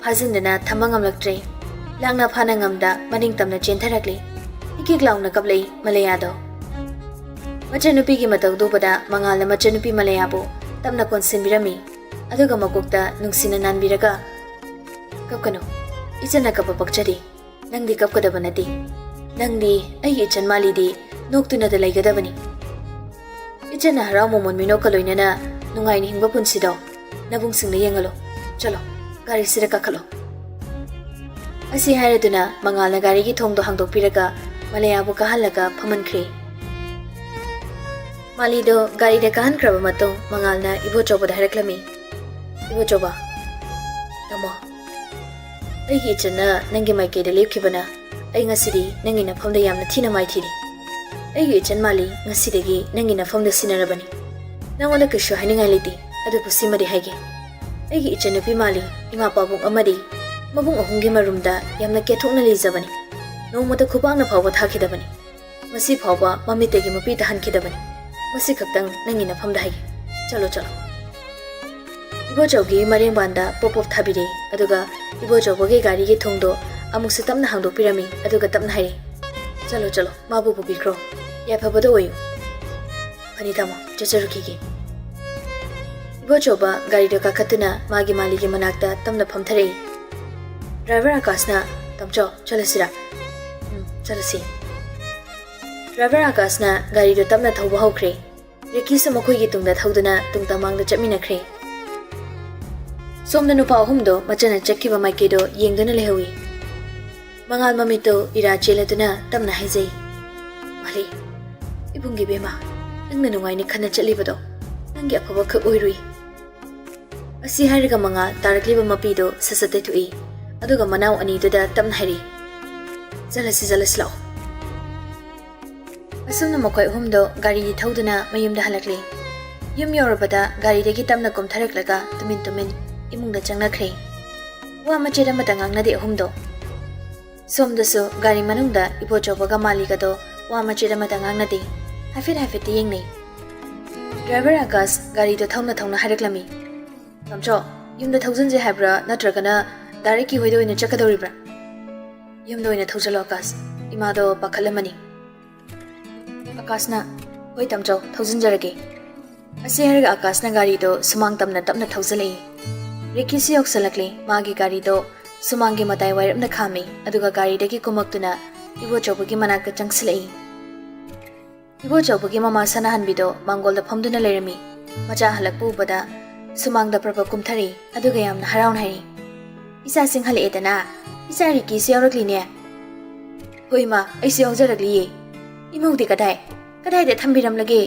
ꯐꯥꯖꯤꯟꯗꯨꯅ ꯊꯝꯕ ꯉꯝꯂꯛꯇ꯭ꯔꯦ꯫ ꯂꯥꯡꯅ ꯐꯥꯅ ꯉꯝꯗ ꯃꯅꯤꯡ ꯇꯝꯅ ꯆꯦꯟꯊꯔꯛꯂꯤ꯫ ꯏꯀꯤꯛ ꯂꯥꯎꯅ ꯀꯞꯂꯛꯏ ꯃꯂꯌꯥꯗꯣ꯫ ꯃꯆꯟꯅꯨꯄꯤꯒꯤ ꯃꯇꯧꯗꯨ ꯎꯕꯗ ꯃꯉꯥꯜꯅ ꯃꯆꯟꯅꯨꯄꯤ ꯃꯂꯌꯥꯕꯨ ꯇꯞꯅ ꯀꯣꯟꯁꯤꯟꯕꯤꯔꯝꯃꯤ꯫ ꯑꯗꯨꯒ ꯃꯀꯣꯛꯇ ꯅꯨꯡꯁꯤꯅ ꯅꯥꯟꯕꯤꯔꯒ, "ꯀꯞꯀꯅꯨ꯫ ꯏꯆꯟꯅ ꯀꯞꯄ ꯄꯛꯆꯗꯦ꯫ ꯅꯪꯗꯤ ꯀꯞꯀꯗꯕ ꯅꯠꯇꯦ꯫ ꯅꯪꯗꯤ ꯑꯩꯒꯤ ꯏꯆꯟ ꯃꯥꯂꯤꯗꯤ ꯅꯣꯛꯇꯨꯅꯗ ꯂꯩꯒꯗꯕꯅꯤ꯫ ꯏꯆꯟꯅ ꯍꯔꯥꯎ ꯃꯃꯣꯟ ꯃꯤꯅꯣꯛꯀ ꯂꯣꯏꯅꯅ ꯅꯨꯡꯉꯥꯏꯅ ꯍꯤꯡꯕ ꯄꯨꯟꯁꯤꯗꯣ ꯅꯕꯨꯡꯁꯤꯡꯗ ꯌꯦꯡꯍꯜꯂꯣ꯫ ꯆꯠꯂꯣ, ꯒꯥꯔꯤꯁꯤꯗ ꯀꯥꯈꯠꯂꯣ꯫" ꯑꯁꯤ ꯍꯥꯏꯔꯗꯨꯅ ꯃꯉꯥꯜꯅ ꯒꯥꯔꯤꯒꯤ ꯊꯣꯡꯗꯣ ꯍꯥꯡꯗꯣꯛꯄꯤꯔꯒ ꯃꯂꯌꯥꯕꯨ ꯀꯥꯍꯜꯂꯒ ꯐꯝꯍꯟꯈ꯭ꯔꯦ꯫ ꯃꯥꯂꯤꯗꯣ ꯒꯥꯔꯤꯗ ꯀꯥꯍꯟꯈ꯭ꯔꯕ ꯃꯇꯨꯡ ꯃꯉꯥꯜꯅ ꯏꯕꯣꯆꯧꯕꯗ ꯍꯥꯏꯔꯛꯂꯝꯃꯤ, "ꯏꯕꯣꯆꯧꯕ, ꯇꯥꯃꯣ, ꯑꯩꯒꯤ ꯏꯆꯟꯅ ꯅꯪꯒꯤ ꯃꯥꯏꯀꯩꯗ ꯂꯦꯞꯈꯤꯕꯅ ꯑꯩ ꯉꯁꯤꯗꯤ ꯅꯪꯒꯤ ꯅꯐꯝꯗ ꯌꯥꯝꯅ ꯊꯤꯅ ꯃꯥꯏꯊꯤꯔꯤ꯫ ꯑꯩꯒꯤ ꯏꯆꯟ ꯃꯥꯂꯤ ꯉꯁꯤꯗꯒꯤ ꯅꯪꯒꯤ ꯅꯐꯝꯗ ꯁꯤꯟꯅꯔꯕꯅꯤ꯫ ꯅꯪꯉꯣꯟꯗ ꯀꯩꯁꯨ ꯍꯥꯏꯅꯤꯡꯉꯥꯏ ꯂꯩꯇꯦ, ꯑꯗꯨꯕꯨ ꯁꯤꯃꯗꯤ ꯍꯥꯏꯒꯦ꯫ ꯑꯩꯒꯤ ꯏꯆꯟꯅꯨꯄꯤ ꯃꯥꯂꯤ ꯏꯃꯥ ꯄꯥꯕꯨꯡ ꯑꯃꯗꯤ ꯃꯕꯨꯡ ꯑꯍꯨꯝꯒꯤ ꯃꯔꯨꯝꯗ ꯌꯥꯝꯅ ꯀꯦꯊꯣꯛꯅ ꯂꯩꯖꯕꯅꯤ꯫ ꯅꯣꯡꯃꯇ ꯈꯨꯄꯥꯛꯅ ꯐꯥꯎꯕ ꯊꯥꯈꯤꯗꯕꯅꯤ꯫ ꯃꯁꯤ ꯐꯥꯎꯕ ꯃꯃꯤꯠꯇꯒꯤ ꯃꯄꯤ ꯇꯥꯍꯟꯈꯤꯗꯕꯅꯤ꯫ ꯃꯁꯤ ꯈꯛꯇꯪ ꯅꯪꯒꯤ ꯅꯐꯝꯗ ꯍꯥꯏꯒꯦ꯫ ꯆꯠꯂꯣ, ꯆꯠꯂꯣ꯫ ꯏꯕꯣꯆꯧꯒꯤ ꯃꯔꯦꯡꯕꯥꯟꯗ ꯄꯣꯞ ꯄꯣꯞ ꯊꯥꯕꯤꯔꯦ, ꯑꯗꯨꯒ ꯏꯕꯣꯆꯧꯕꯒꯤ ꯒꯥꯔꯤꯒꯤ ꯊꯣꯡꯗꯣ ꯑꯃꯨꯛꯁꯨ ꯇꯞꯅ ꯍꯥꯡꯗꯣꯛꯄꯤꯔꯝꯃꯤ, ꯑꯗꯨꯒ ꯇꯞꯅ ꯍꯥꯏꯔꯦ, "ꯆꯠꯂꯣ, ꯆꯠꯂꯣ, ꯃꯥꯕꯨ ꯄꯨꯕꯤꯈ꯭ꯔꯣ꯫ ꯌꯥꯏꯐꯕꯗ ꯑꯣꯏꯌꯨ꯫" "ꯐꯅꯤ ꯇꯥꯃꯣ, ꯆꯠꯆꯔꯨꯈꯤꯒꯦ꯫" ꯏꯕꯣꯆꯧꯕ ꯒꯥꯔꯤꯗ ꯀꯥꯈꯠꯇꯨꯅ ꯃꯥꯒꯤ ꯃꯥꯂꯤꯒꯤ ꯃꯅꯥꯛꯇ ꯇꯞꯅ ꯐꯝꯊꯔꯛꯏ꯫ ꯗ꯭ꯔꯥꯏꯚꯔ ꯑꯥꯀꯥꯁꯅ, "ꯇꯥꯃꯣꯆꯧ, ꯆꯠꯂꯁꯤꯔꯥ?" "ꯎꯝ, ꯆꯠꯂꯁꯤ꯫" ꯗ꯭ꯔꯥꯏꯚꯔ ꯑꯥꯀꯥꯁꯅ ꯒꯥꯔꯤꯗꯨ ꯇꯞꯅ ꯊꯧꯕ ꯍꯧꯈ꯭ꯔꯦ꯫ ꯔꯤꯀꯤꯁꯨ ꯃꯈꯣꯏꯒꯤ ꯇꯨꯡꯗ ꯊꯧꯗꯨꯅ ꯇꯨꯡ ꯇꯃꯥꯡꯗ ꯆꯠꯃꯤꯟꯅꯈ꯭ꯔꯦ꯫ ꯁꯣꯝꯗ ꯅꯨꯄꯥ ꯑꯍꯨꯝꯗꯣ ꯃꯆꯟꯅ ꯆꯠꯈꯤꯕ ꯃꯥꯏꯀꯩꯗꯣ ꯌꯦꯡꯗꯨꯅ ꯂꯩꯍꯧꯏ꯫ ꯃꯉꯥꯜ ꯃꯃꯤꯠꯇꯣ ꯏꯔꯥ ꯆꯦꯜꯂꯗꯨꯅ ꯇꯞꯅ ꯍꯥꯏꯖꯩ, "ꯃꯥꯂꯤ, ꯏꯕꯨꯡꯒꯤ ꯕꯦꯝꯃ, ꯅꯪꯅ ꯅꯨꯡꯉꯥꯏꯅ ꯈꯟꯅ ꯆꯠꯂꯤꯕꯗꯣ ꯅꯪꯒꯤ ꯑꯐꯕ ꯈꯛ ꯑꯣꯏꯔꯨꯏ꯫" ꯑꯁꯤ ꯍꯥꯏꯔꯒ ꯃꯉꯥꯜ ꯇꯥꯔꯛꯂꯤꯕ ꯃꯄꯤꯗꯣ ꯁꯠ ꯁꯠ ꯇꯩꯊꯣꯛꯏ, ꯑꯗꯨꯒ ꯃꯅꯥꯎ ꯑꯅꯤꯗꯨꯗ ꯇꯞꯅ ꯍꯥꯏꯔꯤ, "ꯆꯠꯂꯁꯤ, ꯆꯠꯂꯁꯤ ꯂꯥꯛꯑꯣ꯫" ꯑꯁꯨꯝꯅ ꯃꯈꯣꯏ ꯑꯍꯨꯝꯗꯣ ꯒꯥꯔꯤ ꯊꯧꯗꯨꯅ ꯃꯌꯨꯝꯗ ꯍꯜꯂꯛꯂꯤ꯫ ꯌꯨꯝ ꯌꯧꯔꯕꯗ ꯒꯥꯔꯤꯗꯒꯤ ꯇꯞꯅ ꯀꯨꯝꯊꯔꯛꯂꯒ ꯇꯨꯃꯤꯟ ꯇꯨꯃꯤꯟ ꯏꯃꯨꯡꯗ ꯆꯪꯅꯈ꯭ꯔꯦ꯫ ꯋꯥ ꯃꯆꯦꯠ ꯑꯃꯠꯇ ꯉꯥꯡꯅꯗꯦ ꯑꯍꯨꯝꯗꯣ꯫ ꯁꯣꯝꯗꯁꯨ ꯒꯥꯔꯤ ꯃꯅꯨꯡꯗ ꯏꯕꯣꯆꯧꯕꯒ ꯃꯥꯂꯤꯒꯗꯣ ꯋꯥ ꯃꯆꯦꯠ ꯑꯃꯠꯇ ꯉꯥꯡꯅꯗꯦ꯫ ꯍꯥꯏꯐꯦꯠ ꯍꯥꯏꯐꯦꯠꯇꯤ ꯌꯦꯡꯅꯩ꯫ ꯗ꯭ꯔꯥꯏꯚꯔ ꯑꯥꯀꯥꯁ ꯒꯥꯔꯤꯗꯣ ꯊꯧꯅ ꯊꯧꯅ ꯍꯥꯏꯔꯛꯂꯝꯃꯤ, "ꯇꯥꯃꯣꯆꯧ, ꯌꯨꯝꯗ ꯊꯧꯖꯤꯟꯁꯦ ꯍꯥꯏꯕ꯭ꯔꯥ, ꯅꯠꯇ꯭ꯔꯒꯅ ꯗꯥꯏꯔꯦꯛ ꯀꯤ ꯍꯣꯏꯗ ꯑꯣꯏꯅ ꯆꯠꯀꯗꯧꯔꯤꯕ꯭ꯔꯥ?" "ꯌꯨꯝꯗ ꯑꯣꯏꯅ ꯊꯧꯖꯤꯜꯂꯣ ꯑꯥꯀꯥꯁ, ꯏꯃꯥꯗꯣ ꯄꯥꯈꯠꯂꯝꯃꯅꯤ꯫" ꯑꯥꯀꯥꯁꯅ, "ꯍꯣꯏ ꯇꯥꯃꯣꯆꯧ, ꯊꯧꯖꯤꯟꯖꯔꯒꯦ꯫" ꯑꯁꯤ ꯍꯥꯏꯔꯒ ꯑꯥꯀꯥꯁꯅ ꯒꯥꯔꯤꯗꯣ ꯁꯨꯃꯥꯡ ꯇꯝꯅ ꯇꯞꯅ ꯊꯧꯖꯤꯜꯂꯛꯏ꯫ ꯔꯤꯀꯤꯁꯨ ꯌꯧꯁꯤꯜꯂꯛꯂꯦ꯫ ꯃꯥꯒꯤ ꯒꯥꯔꯤꯗꯣ ꯁꯨꯃꯥꯡꯒꯤ ꯃꯇꯥꯏ ꯋꯥꯏꯔꯞꯅ ꯈꯥꯝꯃꯤ, ꯑꯗꯨꯒ ꯒꯥꯔꯤꯗꯒꯤ ꯀꯨꯝꯃꯛꯇꯨꯅ ꯏꯕꯣꯆꯧꯕꯒꯤ ꯃꯅꯥꯛꯇ ꯆꯪꯁꯤꯜꯂꯛꯏ꯫ ꯏꯕꯣꯆꯧꯕꯒꯤ ꯃꯃꯥ ꯁꯅꯥꯍꯟꯕꯤꯗꯣ ꯃꯥꯡꯒꯣꯜꯗ ꯐꯝꯗꯨꯅ ꯂꯩꯔꯝꯃꯤ꯫ ꯃꯆꯥ ꯍꯜꯂꯛꯄ ꯎꯕꯗ ꯁꯨꯃꯥꯡꯗ ꯄ꯭ꯔꯞ ꯄ꯭ꯔꯞ ꯀꯨꯝꯊꯔꯛꯏ, ꯑꯗꯨꯒ ꯌꯥꯝꯅ ꯍꯔꯥꯎꯅ ꯍꯥꯏꯔꯤ, "ꯏꯆꯥꯁꯤꯡ ꯍꯜꯂꯛꯑꯦꯗꯅ, ꯏꯆꯥ ꯔꯤꯀꯤꯁꯨ ꯌꯥꯎꯔꯛꯂꯤꯅꯦ꯫" "ꯍꯣꯏ ꯏꯃꯥ, ꯑꯩꯁꯨ ꯌꯥꯎꯖꯔꯛꯂꯤꯌꯦ꯫ ꯏꯃꯧꯗꯤ ꯀꯗꯥꯏ, ꯀꯗꯥꯏꯗ ꯊꯝꯕꯤꯔꯝꯂꯒꯦ?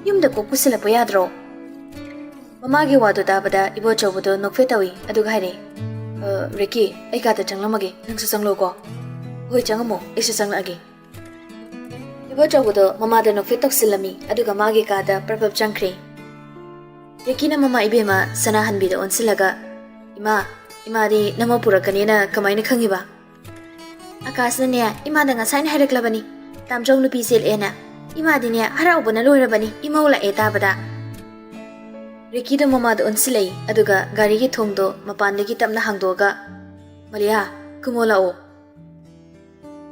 ꯌꯨꯝꯗ ꯀꯣꯛ ꯄꯨꯁꯤꯜꯂꯛꯄ ꯌꯥꯗ꯭ꯔꯣ?" ꯃꯃꯥꯒꯤ ꯋꯥꯗꯨ ꯇꯥꯕꯗ ꯏꯕꯣꯆꯧꯕꯗꯨ ꯅꯣꯛꯐꯦꯠ ꯇꯧꯏ, ꯑꯗꯨꯒ ꯍꯥꯏꯔꯦ, "ꯑ, ꯔꯤꯀꯤ, ꯑꯩ ꯀꯥꯗ ꯆꯪꯂꯝꯃꯒꯦ, ꯅꯪꯁꯨ ꯆꯪꯂꯛꯎꯀꯣ꯫" "ꯍꯣꯏ, ꯆꯪꯉꯝꯃꯣ, ꯑꯩꯁꯨ ꯆꯪꯂꯛꯑꯒꯦ꯫" ꯏꯕꯣꯆꯧꯕꯗꯣ ꯃꯃꯥꯗ ꯅꯣꯛꯐꯦꯠ ꯇꯧꯁꯤꯜꯂꯝꯃꯤ, ꯑꯗꯨꯒ ꯃꯥꯒꯤ ꯀꯥꯗ ꯄ꯭ꯔꯞ ꯄ꯭ꯔꯞ ꯆꯪꯈ꯭ꯔꯦ꯫ ꯔꯤꯀꯤꯅ ꯃꯃꯥ ꯏꯕꯦꯝꯃ ꯁꯅꯥꯍꯟꯕꯤꯗ ꯑꯣꯟꯁꯤꯜꯂꯒ, "ꯏꯃꯥ, ꯏꯃꯥꯗꯤ ꯅꯃꯧ ꯄꯨꯔꯛꯀꯅꯦꯅ ꯀꯃꯥꯏꯅ ꯈꯪꯉꯤꯕ? ꯑꯀꯥꯁꯅꯅꯦ, ꯏꯃꯥꯗ ꯉꯁꯥꯏꯅ ꯍꯥꯏꯔꯛꯂꯕꯅꯤ, ꯇꯥꯝꯆꯧ ꯅꯨꯄꯤ ꯆꯦꯜꯂꯛꯑꯦꯅ꯫ ꯏꯃꯥꯗꯤꯅꯦ, ꯍꯔꯥꯎꯕꯅ ꯂꯣꯏꯔꯕꯅꯤ, ꯏꯃꯧ ꯂꯥꯛꯑꯦ ꯇꯥꯕꯗ꯫ ꯔꯤꯀꯤꯗꯣ ꯃꯃꯥꯗ ꯑꯣꯟꯁꯤꯜꯂꯛꯏ, ꯑꯗꯨꯒ ꯒꯥꯔꯤꯒꯤ ꯊꯣꯡꯗꯣ ꯃꯄꯥꯟꯗꯒꯤ ꯇꯞꯅ ꯍꯥꯡꯗꯣꯛꯑꯒ, "ꯃꯂꯤꯌꯥ, ꯀꯨꯝꯃꯣ ꯂꯥꯛꯑꯣ꯫"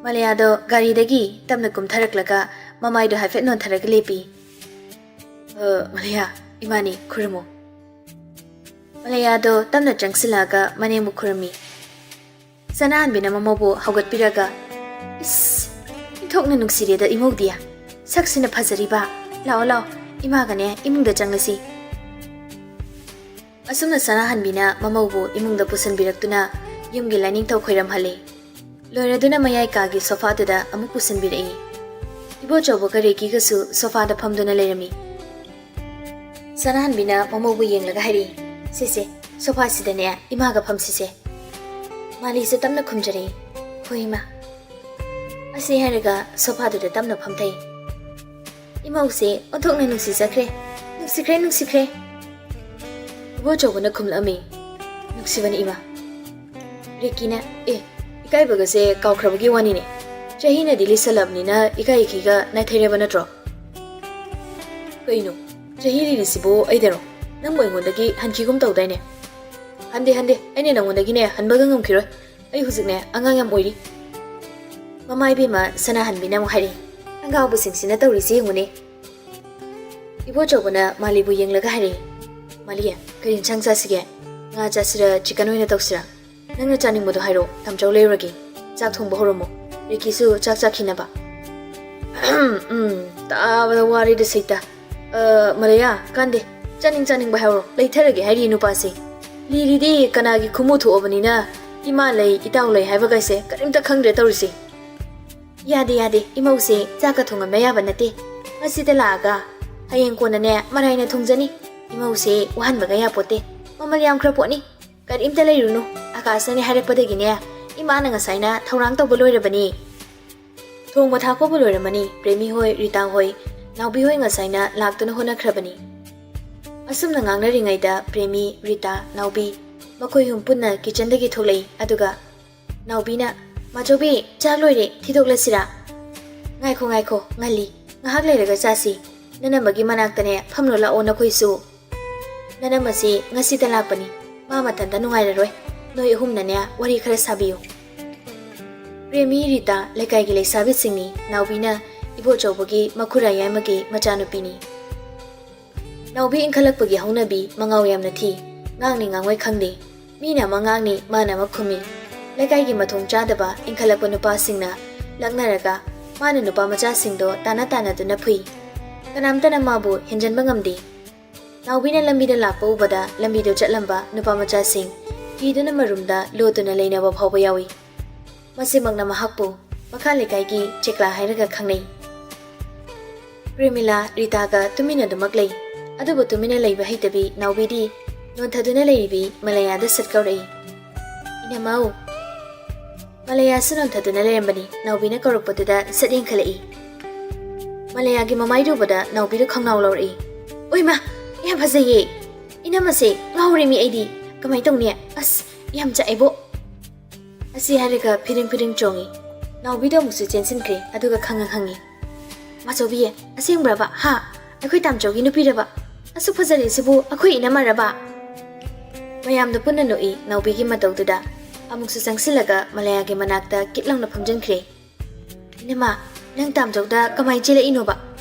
ꯃꯂꯤꯌꯥꯗꯣ ꯒꯥꯔꯤꯗꯒꯤ ꯇꯞꯅ ꯀꯨꯝꯊꯔꯛꯂꯒ ꯃꯃꯥꯏꯗꯣ ꯍꯥꯏꯐꯦꯠ ꯅꯣꯟꯊꯔꯒ ꯂꯦꯞꯄꯤ꯫ "ꯑ, ꯃꯂꯤꯌꯥ, ꯏꯃꯥꯅꯤ, ꯈꯨꯔꯨꯝꯃꯣ꯫" ꯃꯂꯤꯌꯥꯗꯣ ꯇꯞꯅ ꯆꯪꯁꯤꯜꯂꯛꯑꯒ ꯃꯅꯦꯝꯕꯨ ꯈꯨꯔꯨꯝꯃꯤ꯫ ꯁꯅꯥꯍꯟꯕꯤꯅ ꯃꯃꯧꯕꯨ ꯍꯧꯒꯠꯄꯤꯔꯒ, "ꯏꯁ, ꯏꯟꯊꯣꯛꯅ ꯅꯨꯡꯁꯤꯔꯦꯗ ꯏꯃꯧꯗꯤ꯫ ꯁꯛꯁꯤꯅ ꯐꯖꯔꯤꯕ꯫ ꯂꯥꯛꯑꯣ, ꯂꯥꯛꯑꯣ, ꯏꯃꯥꯒꯅꯦ ꯏꯃꯨꯡꯗ ꯆꯪꯂꯁꯤ꯫" ꯑꯁꯨꯝꯅ ꯁꯅꯥꯍꯟꯕꯤꯅ ꯃꯃꯧꯕꯨ ꯏꯃꯨꯡꯗ ꯄꯨꯁꯤꯟꯕꯤꯔꯛꯇꯨꯅ ꯌꯨꯝꯒꯤ ꯂꯥꯏꯅꯤꯡꯊꯧ ꯈꯣꯏꯔꯝꯍꯜꯂꯤ꯫ ꯂꯣꯏꯔꯗꯨꯅ ꯃꯌꯥꯏ ꯀꯥꯒꯤ ꯁꯣꯐꯥꯗꯨꯗ ꯑꯃꯨꯛ ꯄꯨꯁꯤꯟꯕꯤꯔꯛꯏ꯫ ꯏꯕꯣꯆꯧꯕꯒ ꯔꯦꯀꯤꯒꯁꯨ ꯁꯣꯐꯥꯗ ꯐꯝꯗꯨꯅ ꯂꯩꯔꯝꯃꯤ꯫ ꯁꯅꯥꯍꯟꯕꯤꯅ ꯃꯃꯧꯕꯨ ꯌꯦꯡꯂꯒ ꯍꯥꯏꯔꯛꯏ, "ꯁꯦ, ꯁꯦ, ꯁꯣꯐꯥꯁꯤꯗꯅꯦ ꯏꯃꯥꯒ ꯐꯝꯁꯤꯁꯦ꯫" ꯃꯥꯂꯤꯁꯨ ꯇꯞꯅ ꯈꯨꯝꯖꯔꯛꯏ, "ꯍꯣꯏ, ꯏꯃꯥ꯫" ꯑꯁꯤ ꯍꯥꯏꯔꯒ ꯁꯣꯐꯥꯗꯨꯗ ꯇꯞꯅ ꯐꯝꯊꯩ꯫ ꯏꯃꯧꯁꯦ ꯑꯣꯟꯊꯣꯛꯅ ꯅꯨꯡꯁꯤꯖꯈ꯭ꯔꯦ꯫ "ꯅꯨꯡꯁꯤꯈ꯭ꯔꯦ, ꯅꯨꯡꯁꯤꯈ꯭ꯔꯦ꯫" ꯏꯕꯣꯆꯧꯕꯅ ꯈꯨꯝꯂꯛꯑꯝꯃꯤ, "ꯅꯨꯡꯁꯤꯕꯅꯤ, ꯏꯃꯥ꯫" ꯔꯤꯀꯤꯅ, "ꯑꯦ, ꯏꯀꯥꯏꯕꯒꯁꯦ ꯀꯥꯎꯈ꯭ꯔꯕꯒꯤ ꯋꯥꯅꯤꯅꯦ꯫ ꯆꯍꯤꯅꯗꯤ ꯂꯤꯁꯜꯂꯕꯅꯤꯅ ꯏꯀꯥꯏ ꯏꯈꯩꯒ ꯅꯥꯏꯊꯩꯔꯕ ꯅꯠꯇ꯭ꯔꯣ?" "ꯀꯩꯅꯣ, ꯆꯍꯤ ꯂꯤꯔꯤꯁꯤꯕꯨ ꯑꯩꯗꯔꯣ? ꯅꯪꯕꯨ ꯑꯩꯉꯣꯟꯗꯒꯤ ꯍꯟꯈꯤꯒꯨꯝ ꯇꯧꯗꯥꯏꯅꯦ?" "ꯍꯟꯗꯦ, ꯍꯟꯗꯦ, ꯑꯩꯅ ꯅꯪꯉꯣꯟꯗꯒꯤꯅꯦ ꯍꯟꯕꯒ ꯉꯝꯈꯤꯔꯣꯏ꯫ ꯑꯩ ꯍꯧꯖꯤꯛꯅꯦ ꯑꯉꯥꯡ ꯌꯥꯝ ꯑꯣꯏꯔꯤ꯫" ꯃꯃꯥ ꯏꯕꯦꯝꯃ ꯁꯅꯥꯍꯟꯕꯤꯅ ꯑꯃꯨꯛ ꯍꯥꯏꯔꯛꯏ, "ꯑꯉꯥꯎꯕꯁꯤꯡꯁꯤꯅ ꯇꯧꯔꯤꯁꯤ ꯌꯦꯡꯉꯨꯅꯦ꯫" ꯏꯕꯣꯆꯧꯕꯅ ꯃꯥꯂꯤꯕꯨ ꯌꯦꯡꯂꯒ ꯍꯥꯏꯔꯛꯏ, "ꯃꯥꯂꯤ, ꯀꯔꯤ ꯏꯟꯁꯥꯡ ꯆꯥꯁꯤꯒꯦ? ꯉꯥ ꯆꯥꯁꯤꯔ, ꯆꯤꯀꯟ ꯑꯣꯏꯅ ꯇꯧꯁꯤꯔ? ꯅꯪꯅ ꯆꯥꯅꯤꯡꯕꯗꯣ ꯍꯥꯏꯔꯛꯑꯣ, ꯇꯥꯝꯆꯧ ꯂꯩꯔꯨꯔꯒꯦ꯫ ꯆꯥꯛ ꯊꯣꯡꯕ ꯍꯧꯔꯝꯃꯣ꯫ ꯔꯤꯀꯤꯁꯨ ꯆꯥꯛ ꯆꯥꯈꯤꯅꯕ꯫" "ꯎꯝ, ꯇꯥꯕꯗ ꯋꯥꯔꯦꯗ ꯁꯩꯇ꯫ ꯑ, ꯃꯂꯤꯌꯥ, ꯀꯥꯟꯗꯦ꯫ ꯆꯥꯅꯤꯡ ꯆꯥꯅꯤꯡꯕ ꯍꯥꯏꯍꯧꯔꯣ, ꯂꯩꯊꯔꯒꯦ ꯍꯥꯏꯔꯤ ꯅꯨꯄꯥꯁꯦ꯫ ꯂꯤꯔꯤꯗꯤ ꯀꯅꯥꯒꯤ ꯈꯨꯃꯨ ꯊꯣꯛꯑꯕꯅꯤꯅ ꯏꯃꯥ ꯂꯩ, ꯏꯇꯥꯎ ꯂꯩ ꯍꯥꯏꯕꯒꯥꯏꯁꯦ ꯀꯔꯤꯝꯇ ꯈꯪꯗ꯭ꯔꯦ ꯇꯧꯔꯤꯁꯦ꯫" "ꯌꯥꯗꯦ, ꯌꯥꯗꯦ, ꯏꯃꯧꯁꯦ ꯆꯥꯛꯀ ꯊꯣꯡꯉꯝꯕ ꯌꯥꯕ ꯅꯠꯇꯦ꯫ ꯃꯁꯤꯗ ꯂꯥꯛꯑꯒ ꯍꯌꯦꯡ ꯀꯣꯟꯅꯅꯦ ꯃꯔꯥꯏꯅ ꯊꯣꯡꯖꯅꯤ꯫ ꯏꯃꯧꯁꯦ ꯋꯥꯍꯟꯕꯒ ꯌꯥꯄꯣꯠꯇꯦ꯫ ꯃꯃꯜ ꯌꯥꯝꯈ꯭ꯔ ꯄꯣꯠꯅꯤ꯫ ꯀꯔꯤꯝꯇ ꯂꯩꯔꯨꯅꯨ꯫ ꯑꯀꯥꯁꯅꯅꯦ ꯍꯥꯏꯔꯛꯄꯗꯒꯤꯅꯦ ꯏꯃꯥꯅ ꯉꯁꯥꯏꯅ ꯊꯧꯔꯥꯡ ꯇꯧꯕ ꯂꯣꯏꯔꯕꯅꯤ꯫" ꯊꯣꯡꯕ ꯊꯥꯛꯄꯕꯨ ꯂꯣꯏꯔꯝꯃꯅꯤ꯫ ꯄ꯭ꯔꯦꯃꯤ ꯍꯣꯏ, ꯔꯤꯇꯥ ꯍꯣꯏ, ꯅꯥꯎꯕꯤ ꯍꯣꯏ ꯉꯁꯥꯏꯅ ꯂꯥꯛꯇꯨꯅ ꯍꯣꯠꯅꯈ꯭ꯔꯕꯅꯤ꯫ ꯑꯁꯨꯝꯅ ꯉꯥꯡꯅꯔꯤꯉꯩꯗ ꯄ꯭ꯔꯦꯃꯤ, ꯔꯤꯇꯥ, ꯅꯥꯎꯕꯤ ꯃꯈꯣꯏ ꯑꯍꯨꯝ ꯄꯨꯟꯅ ꯀꯤꯆꯟꯗꯒꯤ ꯊꯣꯛꯂꯛꯏ꯫ ꯑꯗꯨꯒ ꯅꯥꯎꯕꯤꯅ, "ꯃꯥꯆꯧꯕꯤ, ꯆꯥꯛ ꯂꯣꯏꯔꯦ, ꯊꯤꯗꯣꯛꯂꯁꯤꯔꯥ?" "ꯉꯥꯏꯈꯣ, ꯉꯥꯏꯈꯣ, ꯉꯜꯂꯤ꯫ ꯉꯥꯏꯍꯥꯛ ꯂꯩꯔꯒ ꯆꯥꯁꯤ꯫ ꯅꯅꯝꯃꯒꯤ ꯃꯅꯥꯛꯇꯅꯦ ꯐꯝꯂꯨ ꯂꯥꯛꯑꯣ ꯅꯈꯣꯏꯁꯨ꯫ ꯅꯅꯝꯃꯁꯤ ꯉꯁꯤꯇ ꯂꯥꯛꯄꯅꯤ꯫ ꯃꯥ ꯃꯊꯟꯇ ꯅꯨꯡꯉꯥꯏꯔꯔꯣꯏ꯫ ꯅꯣꯏ ꯑꯍꯨꯝꯅꯅꯦ ꯋꯥꯔꯤ ꯈꯔ ꯁꯥꯕꯤꯌꯨ꯫" ꯄ꯭ꯔꯦꯃꯤ, ꯔꯤꯇꯥ ꯂꯩꯀꯥꯏꯒꯤ ꯂꯩꯁꯥꯕꯤꯁꯤꯡꯅꯤ꯫ ꯅꯥꯎꯕꯤꯅ ꯏꯕꯣꯆꯧꯕꯒꯤ ꯃꯈꯨꯔꯥ ꯌꯥꯏꯃꯒꯤ ꯃꯆꯥꯅꯨꯄꯤꯅꯤ꯫ ꯅꯥꯎꯕꯤ ꯏꯟꯈꯠꯂꯛꯄꯒꯤ ꯍꯧꯅꯕꯤ ꯃꯉꯥꯎ ꯌꯥꯝꯅ ꯊꯤ꯫ ꯉꯥꯡꯅꯤ ꯉꯥꯡꯉꯣꯏ ꯈꯪꯗꯦ꯫ ꯃꯤꯅ ꯑꯃ ꯉꯥꯡꯅꯤ, ꯃꯥꯅ ꯑꯃ ꯈꯨꯝꯃꯤ꯫ ꯂꯩꯀꯥꯏꯒꯤ ꯃꯊꯣꯡ ꯆꯥꯗꯕ ꯏꯟꯈꯠꯂꯛꯄ ꯅꯨꯄꯥꯁꯤꯡꯅ ꯂꯛꯅꯔꯒ ꯃꯥꯅ ꯅꯨꯄꯥ ꯃꯆꯥꯁꯤꯡꯗꯣ ꯇꯥꯟꯅ ꯇꯥꯟꯅꯗꯨꯅ ꯐꯨꯏ꯫ ꯀꯅꯥꯝꯇꯅ ꯃꯥꯕꯨ ꯍꯦꯟꯖꯟꯕ ꯉꯝꯗꯦ꯫ ꯅꯥꯎꯕꯤꯅ ꯂꯝꯕꯤꯗ ꯂꯥꯛꯄ ꯎꯕꯗ ꯂꯝꯕꯤꯗꯣ ꯆꯠꯂꯝꯕ ꯅꯨꯄꯥ ꯃꯆꯥꯁꯤꯡ ꯀꯤꯗꯨꯅ ꯃꯔꯨꯝꯗ ꯂꯣꯠꯇꯨꯅ ꯂꯩꯅꯕ ꯐꯥꯎꯕ ꯌꯥꯎꯏ꯫ ꯃꯁꯤꯃꯛꯅ ꯃꯍꯥꯛꯄꯨ ꯃꯈꯥ ꯂꯩꯀꯥꯏꯒꯤ ꯆꯦꯛꯂꯥ ꯍꯥꯏꯔꯒ ꯈꯪꯅꯩ꯫ ꯄ꯭ꯔꯦꯃꯤꯂꯥ ꯔꯤꯇꯥꯒ ꯇꯨꯃꯤꯟꯅꯗꯨꯃꯛ ꯂꯩ꯫ ꯑꯗꯨꯕꯨ ꯇꯨꯃꯤꯟꯅ ꯂꯩꯕ ꯍꯩꯇꯕꯤ ꯅꯥꯎꯕꯤꯗꯤ ꯅꯣꯟꯊꯗꯨꯅ ꯂꯩꯔꯤꯕꯤ ꯃꯂꯌꯥꯗ ꯁꯠ ꯀꯧꯔꯛꯏ꯫ "ꯏꯅꯝꯃꯧ!" ꯃꯂꯌꯥꯁꯨ ꯅꯣꯟꯊꯗꯨꯅ ꯂꯩꯔꯝꯕꯅꯤ꯫ ꯅꯥꯎꯕꯤꯅ ꯀꯧꯔꯛꯄꯗꯨꯗ ꯁꯠ ꯌꯦꯡꯈꯠꯂꯛꯏ꯫ ꯃꯂꯌꯥꯒꯤ ꯃꯃꯥꯏꯗꯨ ꯎꯕꯗ ꯅꯥꯎꯕꯤꯗꯨ ꯈꯪꯅꯥꯎ ꯂꯧꯔꯛꯏ꯫ "ꯑꯣꯏꯃꯥ! ꯌꯥꯝ ꯐꯖꯩꯌꯦ! ꯏꯅꯝꯃꯁꯦ ꯉꯥꯎꯔꯦꯃꯤ ꯑꯩꯗꯤ! ꯀꯃꯥꯏ ꯇꯧꯅꯤ? ꯑꯁ! ꯌꯥꯝ ꯆꯥꯛꯑꯦꯕꯣ!" ꯑꯁꯤ ꯍꯥꯏꯔꯒ ꯐꯤꯔꯤꯡ ꯐꯤꯔꯤꯡ ꯆꯣꯡꯉꯤ꯫ ꯅꯥꯎꯕꯤꯗꯣ ꯑꯃꯨꯛꯁꯨ ꯆꯦꯟꯁꯤꯟꯈ꯭ꯔꯦ꯫ ꯑꯗꯨꯒ ꯈꯪꯉ ꯍꯪꯉꯤ, "ꯃꯥꯆꯧꯕꯤ, ꯑꯁꯦꯡꯕ꯭ꯔꯕ? ꯍꯥ? ꯑꯩꯈꯣꯏ ꯇꯥꯝꯆꯧꯒꯤ ꯅꯨꯄꯤꯔꯕ? ꯑꯁꯨꯛ ꯐꯖꯔꯤꯁꯤꯕꯨ ꯑꯩꯈꯣꯏ ꯏꯅꯝꯃꯔꯕ?" ꯃꯌꯥꯝꯗ ꯄꯨꯟꯅ ꯅꯣꯛꯏ ꯅꯥꯎꯕꯤꯒꯤ ꯃꯇꯧꯗꯨꯗ꯫ ꯑꯃꯨꯛꯁꯨ ꯆꯪꯁꯤꯜꯂꯒ ꯃꯂꯌꯥꯒꯤ ꯃꯅꯥꯛꯇ ꯀꯤꯠ ꯂꯥꯎꯅ ꯐꯝꯖꯤꯟꯈ꯭ꯔꯦ꯫ "ꯏꯅꯝꯃ, ꯅꯪ ꯇꯥꯝꯆꯧꯗ ꯀꯃꯥꯏ ꯆꯦꯜꯂꯛꯏꯅꯣꯕ?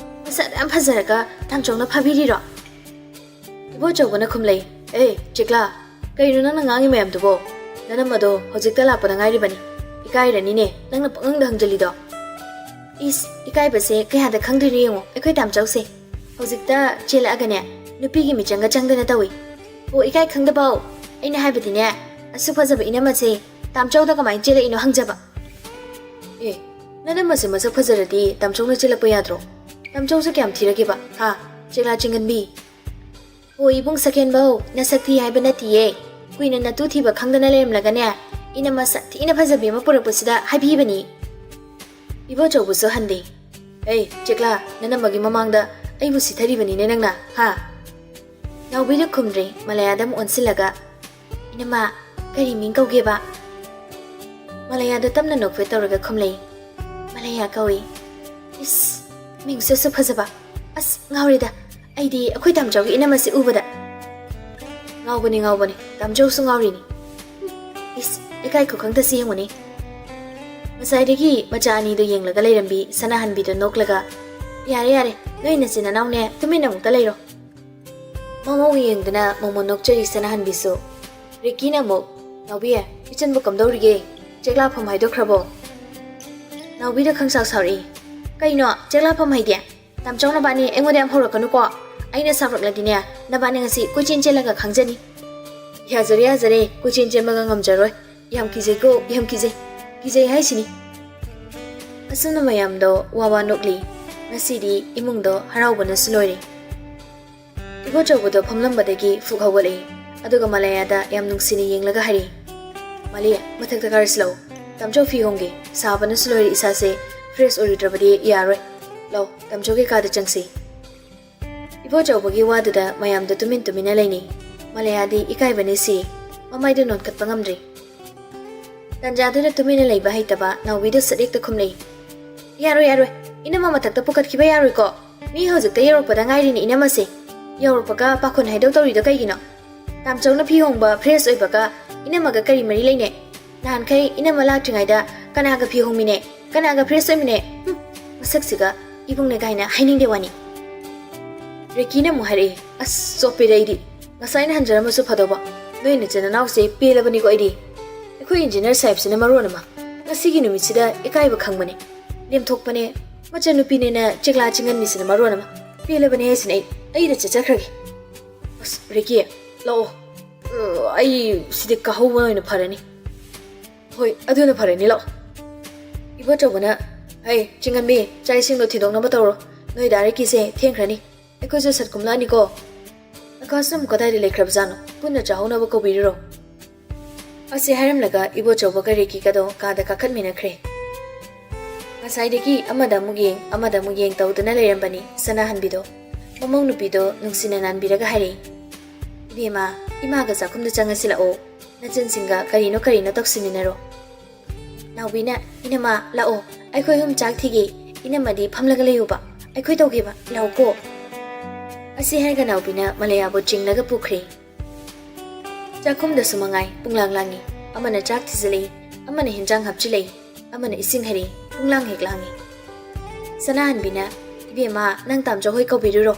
ꯃꯁꯛ ꯌꯥꯝ ꯐꯖꯔꯒ ꯇꯥꯝꯆꯧꯅ ꯐꯥꯕꯤꯔꯤꯔꯣ?" ꯏꯕꯣꯆꯧꯕꯅ ꯈꯨꯝꯂꯩ, "ꯑꯦ, ꯆꯦꯛꯂꯥ, ꯀꯩꯅꯣ ꯅꯪꯅ ꯉꯥꯡꯉꯤ ꯃꯌꯥꯝꯗꯨꯕꯣ? ꯅꯅꯝꯃꯗꯣ ꯍꯧꯖꯤꯛꯇ ꯂꯥꯛꯄꯗ ꯉꯥꯏꯔꯤꯕꯅꯤ꯫ ꯏꯀꯥꯏꯔꯅꯤꯅꯦ, ꯅꯪꯅ ꯄꯪꯉꯪꯗ ꯍꯪꯖꯜꯂꯤꯗꯣ꯫ ꯏꯁ, ꯏꯀꯥꯏꯕꯁꯦ ꯀꯌꯥꯗ ꯈꯪꯗꯣꯏꯅꯣ ꯌꯦꯡꯉꯣ, ꯑꯩꯈꯣꯏ ꯇꯥꯝꯆꯧꯁꯦ꯫ ꯍꯧꯖꯤꯛꯇ ꯆꯦꯜꯂꯛꯑꯒꯅꯦ, ꯅꯨꯄꯤꯒꯤ ꯃꯤꯆꯪꯒ ꯆꯪꯗꯅ ꯇꯧꯏ꯫ ꯑꯣ, ꯏꯀꯥꯏ ꯈꯪꯗꯕꯧ! ꯑꯩꯅ ꯍꯥꯏꯕꯗꯤꯅꯦ, ꯑꯁꯨꯛ ꯐꯖꯕ ꯏꯅꯝꯃꯁꯦ ꯇꯥꯝꯆꯧꯗ ꯀꯃꯥꯏꯅ ꯆꯦꯜꯂꯛꯏꯅꯣ ꯍꯪꯖꯕ꯫" "ꯑꯦ, ꯅꯅꯝꯃꯁꯦ ꯃꯁꯛ ꯐꯖꯔꯗꯤ ꯇꯥꯝꯆꯧꯅ ꯆꯦꯜꯂꯛꯄ ꯌꯥꯗ꯭ꯔꯣ? ꯇꯥꯝꯆꯧꯁꯦ ꯀꯌꯥꯝ ꯊꯤꯔꯒꯦꯕ? ꯍꯥ? ꯆꯦꯛꯂꯥ ꯆꯤꯡꯒꯟꯕꯤ!" "ꯑꯣ, ꯏꯕꯨꯡ ꯁꯀꯦꯟꯕꯧ, ꯅꯁꯛ ꯊꯤ ꯍꯥꯏꯕ ꯅꯠꯇꯤꯌꯦ꯫ ꯀꯨꯏꯅ ꯅꯇꯨ ꯊꯤꯕ ꯈꯪꯗꯅ ꯂꯩꯔꯝꯂꯒꯅꯦ, ꯏꯅꯝꯃ ꯁꯛ ꯊꯤꯅ ꯐꯖꯕꯤ ꯑꯃ ꯄꯨꯔꯛꯄꯁꯤꯗ ꯍꯥꯏꯕꯤꯕꯅꯤ꯫" ꯏꯕꯣꯆꯧꯕꯁꯨ ꯍꯟꯗꯦ꯫ "ꯑꯦ, ꯆꯦꯛꯂꯥ, ꯅꯅꯝꯃꯒꯤ ꯃꯃꯥꯡꯗ ꯑꯩꯕꯨ ꯁꯤꯊꯔꯤꯕꯅꯤꯅꯦ ꯅꯪꯅ, ꯍꯥ?" ꯅꯥꯎꯕꯤꯅ ꯈꯨꯝꯗ꯭ꯔꯦ꯫ ꯃꯂꯌꯥꯗ ꯑꯃꯨꯛ ꯑꯣꯟꯁꯤꯜꯂꯒ, "ꯏꯅꯝꯃ, ꯀꯔꯤ ꯃꯤꯡ ꯀꯧꯒꯦꯕ?" ꯃꯂꯌꯥꯗꯣ ꯇꯞꯅ ꯅꯣꯛꯐꯦꯠ ꯇꯧꯔꯒ ꯈꯨꯝꯂꯛꯏ꯫ "ꯃꯂꯌꯥ ꯀꯧꯏ꯫" "ꯏꯁ, ꯃꯤꯡꯁꯨ ꯑꯁꯨꯛ ꯐꯖꯕ꯫ ꯑꯁ, ꯉꯥꯎꯔꯦꯗ꯫ ꯑꯩꯗꯤ ꯑꯩꯈꯣꯏ ꯇꯥꯝꯆꯧꯒꯤ ꯏꯅꯝꯃꯁꯤ ꯎꯕꯗ꯫" "ꯉꯥꯎꯕꯅꯤ, ꯉꯥꯎꯕꯅꯤ꯫ ꯇꯥꯝꯆꯧꯁꯨ ꯉꯥꯎꯔꯤꯅꯤ꯫ ꯏꯁ, ꯏꯀꯥꯏ ꯈꯨꯈꯪꯗꯁꯤ ꯌꯦꯡꯉꯨꯅꯦ꯫" ꯉꯁꯥꯏꯗꯒꯤ ꯃꯆꯥ ꯑꯅꯤꯗꯣ ꯌꯦꯡꯂꯒ ꯂꯩꯔꯝꯕꯤ ꯁꯅꯥꯍꯟꯕꯤꯗꯣ ꯅꯣꯛꯂꯒ, "ꯌꯥꯔꯦ, ꯌꯥꯔꯦ, ꯅꯣꯏ ꯅꯆꯤꯟ ꯅꯅꯥꯎꯅꯦ, ꯇꯨꯃꯤꯟꯅ ꯑꯃꯨꯛꯇ ꯂꯩꯔꯣ꯫" ꯃꯃꯧ ꯌꯦꯡꯗꯨꯅ ꯃꯣꯃꯣꯟ ꯅꯣꯛꯆꯔꯤ ꯁꯅꯥꯍꯟꯕꯤꯁꯨ꯫ ꯔꯤꯀꯤꯅ ꯑꯃꯨꯛ, "ꯅꯥꯎꯕꯤ, ꯏꯆꯟꯕꯨ ꯀꯝꯗꯧꯔꯤꯒꯦ? ꯆꯦꯛꯂꯥꯐꯝ ꯍꯥꯏꯗꯣꯛꯈ꯭ꯔꯕꯣ?" ꯅꯥꯎꯕꯤꯗ ꯈꯪꯁꯥꯎ ꯁꯥꯎꯔꯛꯏ꯫ "ꯀꯩꯅꯣ ꯆꯦꯛꯂꯥꯐꯝ ꯍꯥꯏꯗꯤ? ꯇꯥꯝꯆꯧ ꯅꯕꯥꯅꯤ ꯑꯩꯉꯣꯟꯗ ꯌꯥꯝ ꯍꯧꯔꯛꯀꯅꯨꯀꯣ꯫ ꯑꯩꯅ ꯁꯥꯎꯔꯛꯂꯗꯤꯅꯦ, ꯅꯕꯥꯅꯤ ꯉꯁꯤ ꯀꯣꯏꯆꯦꯟ ꯆꯦꯜꯂꯒ ꯈꯪꯖꯅꯤ꯫" "ꯌꯥꯖꯔꯦ, ꯌꯥꯖꯔꯦ, ꯀꯣꯏꯆꯦꯟ ꯆꯦꯟꯕꯒ ꯉꯝꯖꯔꯣꯏ꯫ ꯌꯥꯝ ꯀꯤꯖꯩꯀꯣ, ꯌꯥꯝ ꯀꯤꯖꯩ꯫ ꯀꯤꯖꯩ ꯍꯥꯏꯁꯤꯅꯤ꯫" ꯑꯁꯨꯝꯅ ꯃꯌꯥꯝꯗꯣ ꯋꯥ ꯋꯥ ꯅꯣꯛꯂꯤ꯫ ꯉꯁꯤꯗꯤ ꯏꯃꯨꯡꯗꯣ ꯍꯔꯥꯎꯕꯅꯁꯨ ꯂꯣꯏꯔꯦ꯫ ꯏꯕꯣꯆꯧꯕꯗꯣ ꯐꯝꯂꯝꯕꯗꯒꯤ ꯐꯨꯛ ꯍꯧꯒꯠꯂꯛꯏ꯫ ꯑꯗꯨꯒ ꯃꯂꯌꯥꯗ ꯌꯥꯝ ꯅꯨꯡꯁꯤꯅ ꯌꯦꯡꯂꯒ ꯍꯥꯏꯔꯛꯏ, "ꯃꯥꯂꯤ, ꯃꯊꯛꯇ ꯀꯥꯔꯁꯤ ꯂꯥꯛꯎ꯫ ꯇꯥꯝꯆꯧ ꯐꯤ ꯍꯣꯡꯒꯦ꯫ ꯁꯥꯕꯅꯁꯨ ꯂꯣꯏꯔꯦ ꯏꯁꯥꯁꯦ꯫ ꯐ꯭ꯔꯦꯁ ꯑꯣꯏꯔꯨꯗ꯭ꯔꯕꯗꯤ ꯌꯥꯔꯣꯏ꯫ ꯂꯥꯛꯑꯣ, ꯇꯥꯝꯆꯧꯒꯤ ꯀꯥꯗ ꯆꯪꯁꯤ꯫" ꯏꯕꯣꯆꯧꯕꯒꯤ ꯋꯥꯗꯨꯗ ꯃꯌꯥꯝꯗꯣ ꯇꯨꯃꯤꯟ ꯇꯨꯃꯤꯟꯅ ꯂꯩꯅꯩ꯫ ꯃꯂꯌꯥꯗꯤ ꯏꯀꯥꯏꯕꯅ ꯁꯤ꯫ ꯃꯃꯥꯏꯗꯨ ꯅꯣꯟꯈꯠꯄ ꯉꯝꯗ꯭ꯔꯤ꯫ ꯇꯟꯖꯥꯗꯨꯗ ꯇꯨꯃꯤꯟꯅ ꯂꯩꯕ ꯍꯩꯇꯕ ꯅꯥꯎꯕꯤꯗꯨ ꯁꯠ ꯍꯦꯛꯇ ꯈꯨꯝꯂꯛꯏ꯫ "ꯌꯥꯔꯣꯏ, ꯌꯥꯔꯣꯏ꯫ ꯏꯅꯝꯃ ꯃꯊꯛꯇ ꯄꯨꯈꯠꯈꯤꯕ ꯌꯥꯔꯣꯏꯀꯣ꯫ ꯃꯤ ꯍꯧꯖꯤꯛꯇ ꯌꯧꯔꯛꯄꯗ ꯉꯥꯏꯔꯤꯅꯦ ꯏꯅꯝꯃꯁꯦ꯫ ꯌꯧꯔꯛꯄꯒ ꯄꯥꯈꯣꯟ ꯍꯥꯏꯗꯣꯛꯇꯧꯔꯤꯗꯣ ꯀꯩꯒꯤꯅꯣ? ꯇꯥꯝꯆꯧꯅ ꯐꯤ ꯍꯣꯡꯕ ꯐ꯭ꯔꯦꯁ ꯑꯣꯏꯕꯒ ꯏꯅꯝꯃꯒ ꯀꯔꯤ ꯃꯔꯤ ꯂꯩꯅꯩ? ꯅꯍꯥꯟꯈꯩ ꯏꯅꯝꯃ ꯂꯥꯛꯇ꯭ꯔꯤꯉꯩꯗ ꯀꯅꯥꯒ ꯐꯤ ꯍꯣꯡꯃꯤꯅꯦ? ꯀꯅꯥꯒ ꯐ꯭ꯔꯦꯁ ꯑꯣꯏꯃꯤꯅꯦ? ꯍꯨꯝ, ꯃꯁꯛꯁꯤꯒ ꯏꯕꯨꯡꯅꯦ ꯀꯥꯏꯅ ꯍꯥꯏꯅꯤꯡꯗꯦ ꯋꯥꯅꯤ꯫" ꯔꯤꯀꯤꯅ ꯑꯃꯨꯛ ꯍꯥꯏꯔꯛꯏ, "ꯑꯁ, ꯆꯣꯞꯄꯦꯗ ꯑꯩꯗꯤ꯫ ꯉꯁꯥꯏꯅ ꯍꯟꯖꯔꯝꯃꯁꯨ ꯐꯗꯧꯕ꯫ ꯅꯣꯏ ꯅꯆꯤꯟ ꯅꯅꯥꯎꯁꯦ ꯄꯦꯜꯂꯕꯅꯤꯀꯣ ꯑꯩꯗꯤ꯫ ꯑꯩꯈꯣꯏ ꯏꯟꯖꯤꯅꯤꯌꯔ ꯁꯥꯍꯦꯕꯁꯤꯅ ꯃꯔꯣꯟ ꯑꯃ꯫ ꯉꯁꯤꯒꯤ ꯅꯨꯃꯤꯠꯁꯤꯗ ꯏꯀꯥꯏꯕ ꯈꯪꯕꯅꯦ꯫ ꯂꯦꯝꯊꯣꯛꯄꯅꯦ꯫ ꯃꯆꯟꯅꯨꯄꯤꯅꯦꯅ ꯆꯦꯛꯂꯥ ꯆꯤꯡꯍꯟꯕꯤꯁꯤꯅ ꯃꯔꯣꯟ ꯑꯃ꯫ ꯄꯦꯜꯂꯕꯅꯦ ꯍꯥꯏꯁꯤꯅꯦ ꯑꯩ꯫ ꯑꯩꯗ ꯆꯠꯆꯈ꯭ꯔꯒꯦ꯫ ꯑꯁ, ꯔꯤꯀꯤ, ꯂꯥꯛꯑꯣ꯫ ꯑ, ꯑꯩ ꯁꯤꯗꯤ ꯀꯥꯍꯧꯕꯅ ꯑꯣꯏꯅ ꯐꯔꯅꯤ꯫ ꯍꯣꯏ, ꯑꯗꯨꯅ ꯐꯔꯅꯤ, ꯂꯥꯛꯑꯣ꯫" ꯏꯕꯣꯆꯧꯕꯅ, "ꯍꯩ, ꯆꯤꯡꯉꯝꯕꯤ, ꯆꯥꯛ ꯏꯁꯤꯡꯗꯣ ꯊꯤꯗꯣꯛꯅꯕ ꯇꯧꯔꯣ꯫ ꯅꯣꯏ ꯗꯥ ꯔꯤꯀꯤꯁꯦ ꯊꯦꯡꯈ꯭ꯔꯅꯤ꯫ ꯑꯩꯈꯣꯏꯁꯨ ꯁꯠ ꯀꯨꯝꯂꯛꯑꯅꯤꯀꯣ꯫ ꯑꯀꯥꯁꯅ ꯑꯃꯨꯛ ꯀꯗꯥꯏꯗ ꯂꯩꯈ꯭ꯔꯕꯖꯥꯠꯅꯣ? ꯄꯨꯟꯅ ꯆꯥꯍꯧꯅꯕ ꯀꯧꯕꯤꯔꯨꯔꯣ꯫" ꯑꯁꯤ ꯍꯥꯏꯔꯝꯂꯒ ꯏꯕꯣꯆꯧꯕꯒ ꯔꯤꯀꯤꯒꯗꯣ ꯀꯥꯗ ꯀꯥꯈꯠꯃꯤꯟꯅꯈ꯭ꯔꯦ꯫ ꯉꯁꯥꯏꯗꯒꯤ ꯑꯃꯗ ꯑꯃꯨꯛ ꯌꯦꯡ, ꯑꯃꯗ ꯑꯃꯨꯛ ꯌꯦꯡ ꯇꯧꯗꯨꯅ ꯂꯩꯔꯝꯕꯅꯤ ꯁꯅꯥꯍꯟꯕꯤꯗꯣ꯫ ꯃꯃꯧ ꯅꯨꯄꯤꯗꯣ ꯅꯨꯡꯁꯤꯅ ꯅꯥꯟꯕꯤꯔꯒ ꯍꯥꯏꯔꯛꯏ, "ꯏꯕꯦꯝꯃ, ꯏꯃꯥꯒ ꯆꯥꯛꯈꯨꯝꯗ ꯆꯪꯉꯁꯤ ꯂꯥꯛꯑꯣ꯫ ꯅꯆꯟꯁꯤꯡꯒ ꯀꯔꯤꯅꯣ ꯀꯔꯤꯅꯣ ꯇꯧꯁꯤꯟꯃꯤꯟꯅꯔꯣ꯫" ꯅꯥꯎꯕꯤꯅ, "ꯏꯅꯝꯃ, ꯂꯥꯛꯑꯣ, ꯑꯩꯈꯣꯏ ꯑꯍꯨꯝ ꯆꯥꯛ ꯊꯤꯒꯦ꯫ ꯏꯅꯝꯃꯗꯤ ꯐꯝꯂꯒ ꯂꯩꯌꯨꯕ, ꯑꯩꯈꯣꯏ ꯇꯧꯒꯦꯕ, ꯂꯥꯛꯑꯣꯀꯣ꯫" ꯑꯁꯤ ꯍꯥꯏꯔꯒ ꯅꯥꯎꯕꯤꯅ ꯃꯂꯌꯥꯕꯨ ꯆꯤꯡꯂꯒ ꯄꯨꯈ꯭ꯔꯦ꯫ ꯆꯥꯛꯈꯨꯝꯗꯁꯨ ꯃꯉꯥꯏ ꯄꯨꯡꯂꯥꯡ ꯂꯥꯡꯉꯤ꯫ ꯑꯃꯅ ꯆꯥꯛ ꯊꯤꯖꯤꯜꯂꯛꯏ, ꯑꯃꯅ ꯍꯤꯟꯖꯥꯡ ꯍꯥꯞꯆꯤꯜꯂꯛꯏ, ꯑꯃꯅ ꯏꯁꯤꯡ ꯍꯩꯔꯤ, ꯄꯨꯡꯂꯥꯡ ꯍꯦꯛ ꯂꯥꯡꯉꯤ꯫ ꯁꯅꯥꯍꯟꯕꯤꯅ, "ꯏꯕꯦꯝꯃ, ꯅꯪ ꯇꯥꯝꯆꯧ ꯍꯣꯏ ꯀꯧꯕꯤꯔꯨꯔꯣ꯫"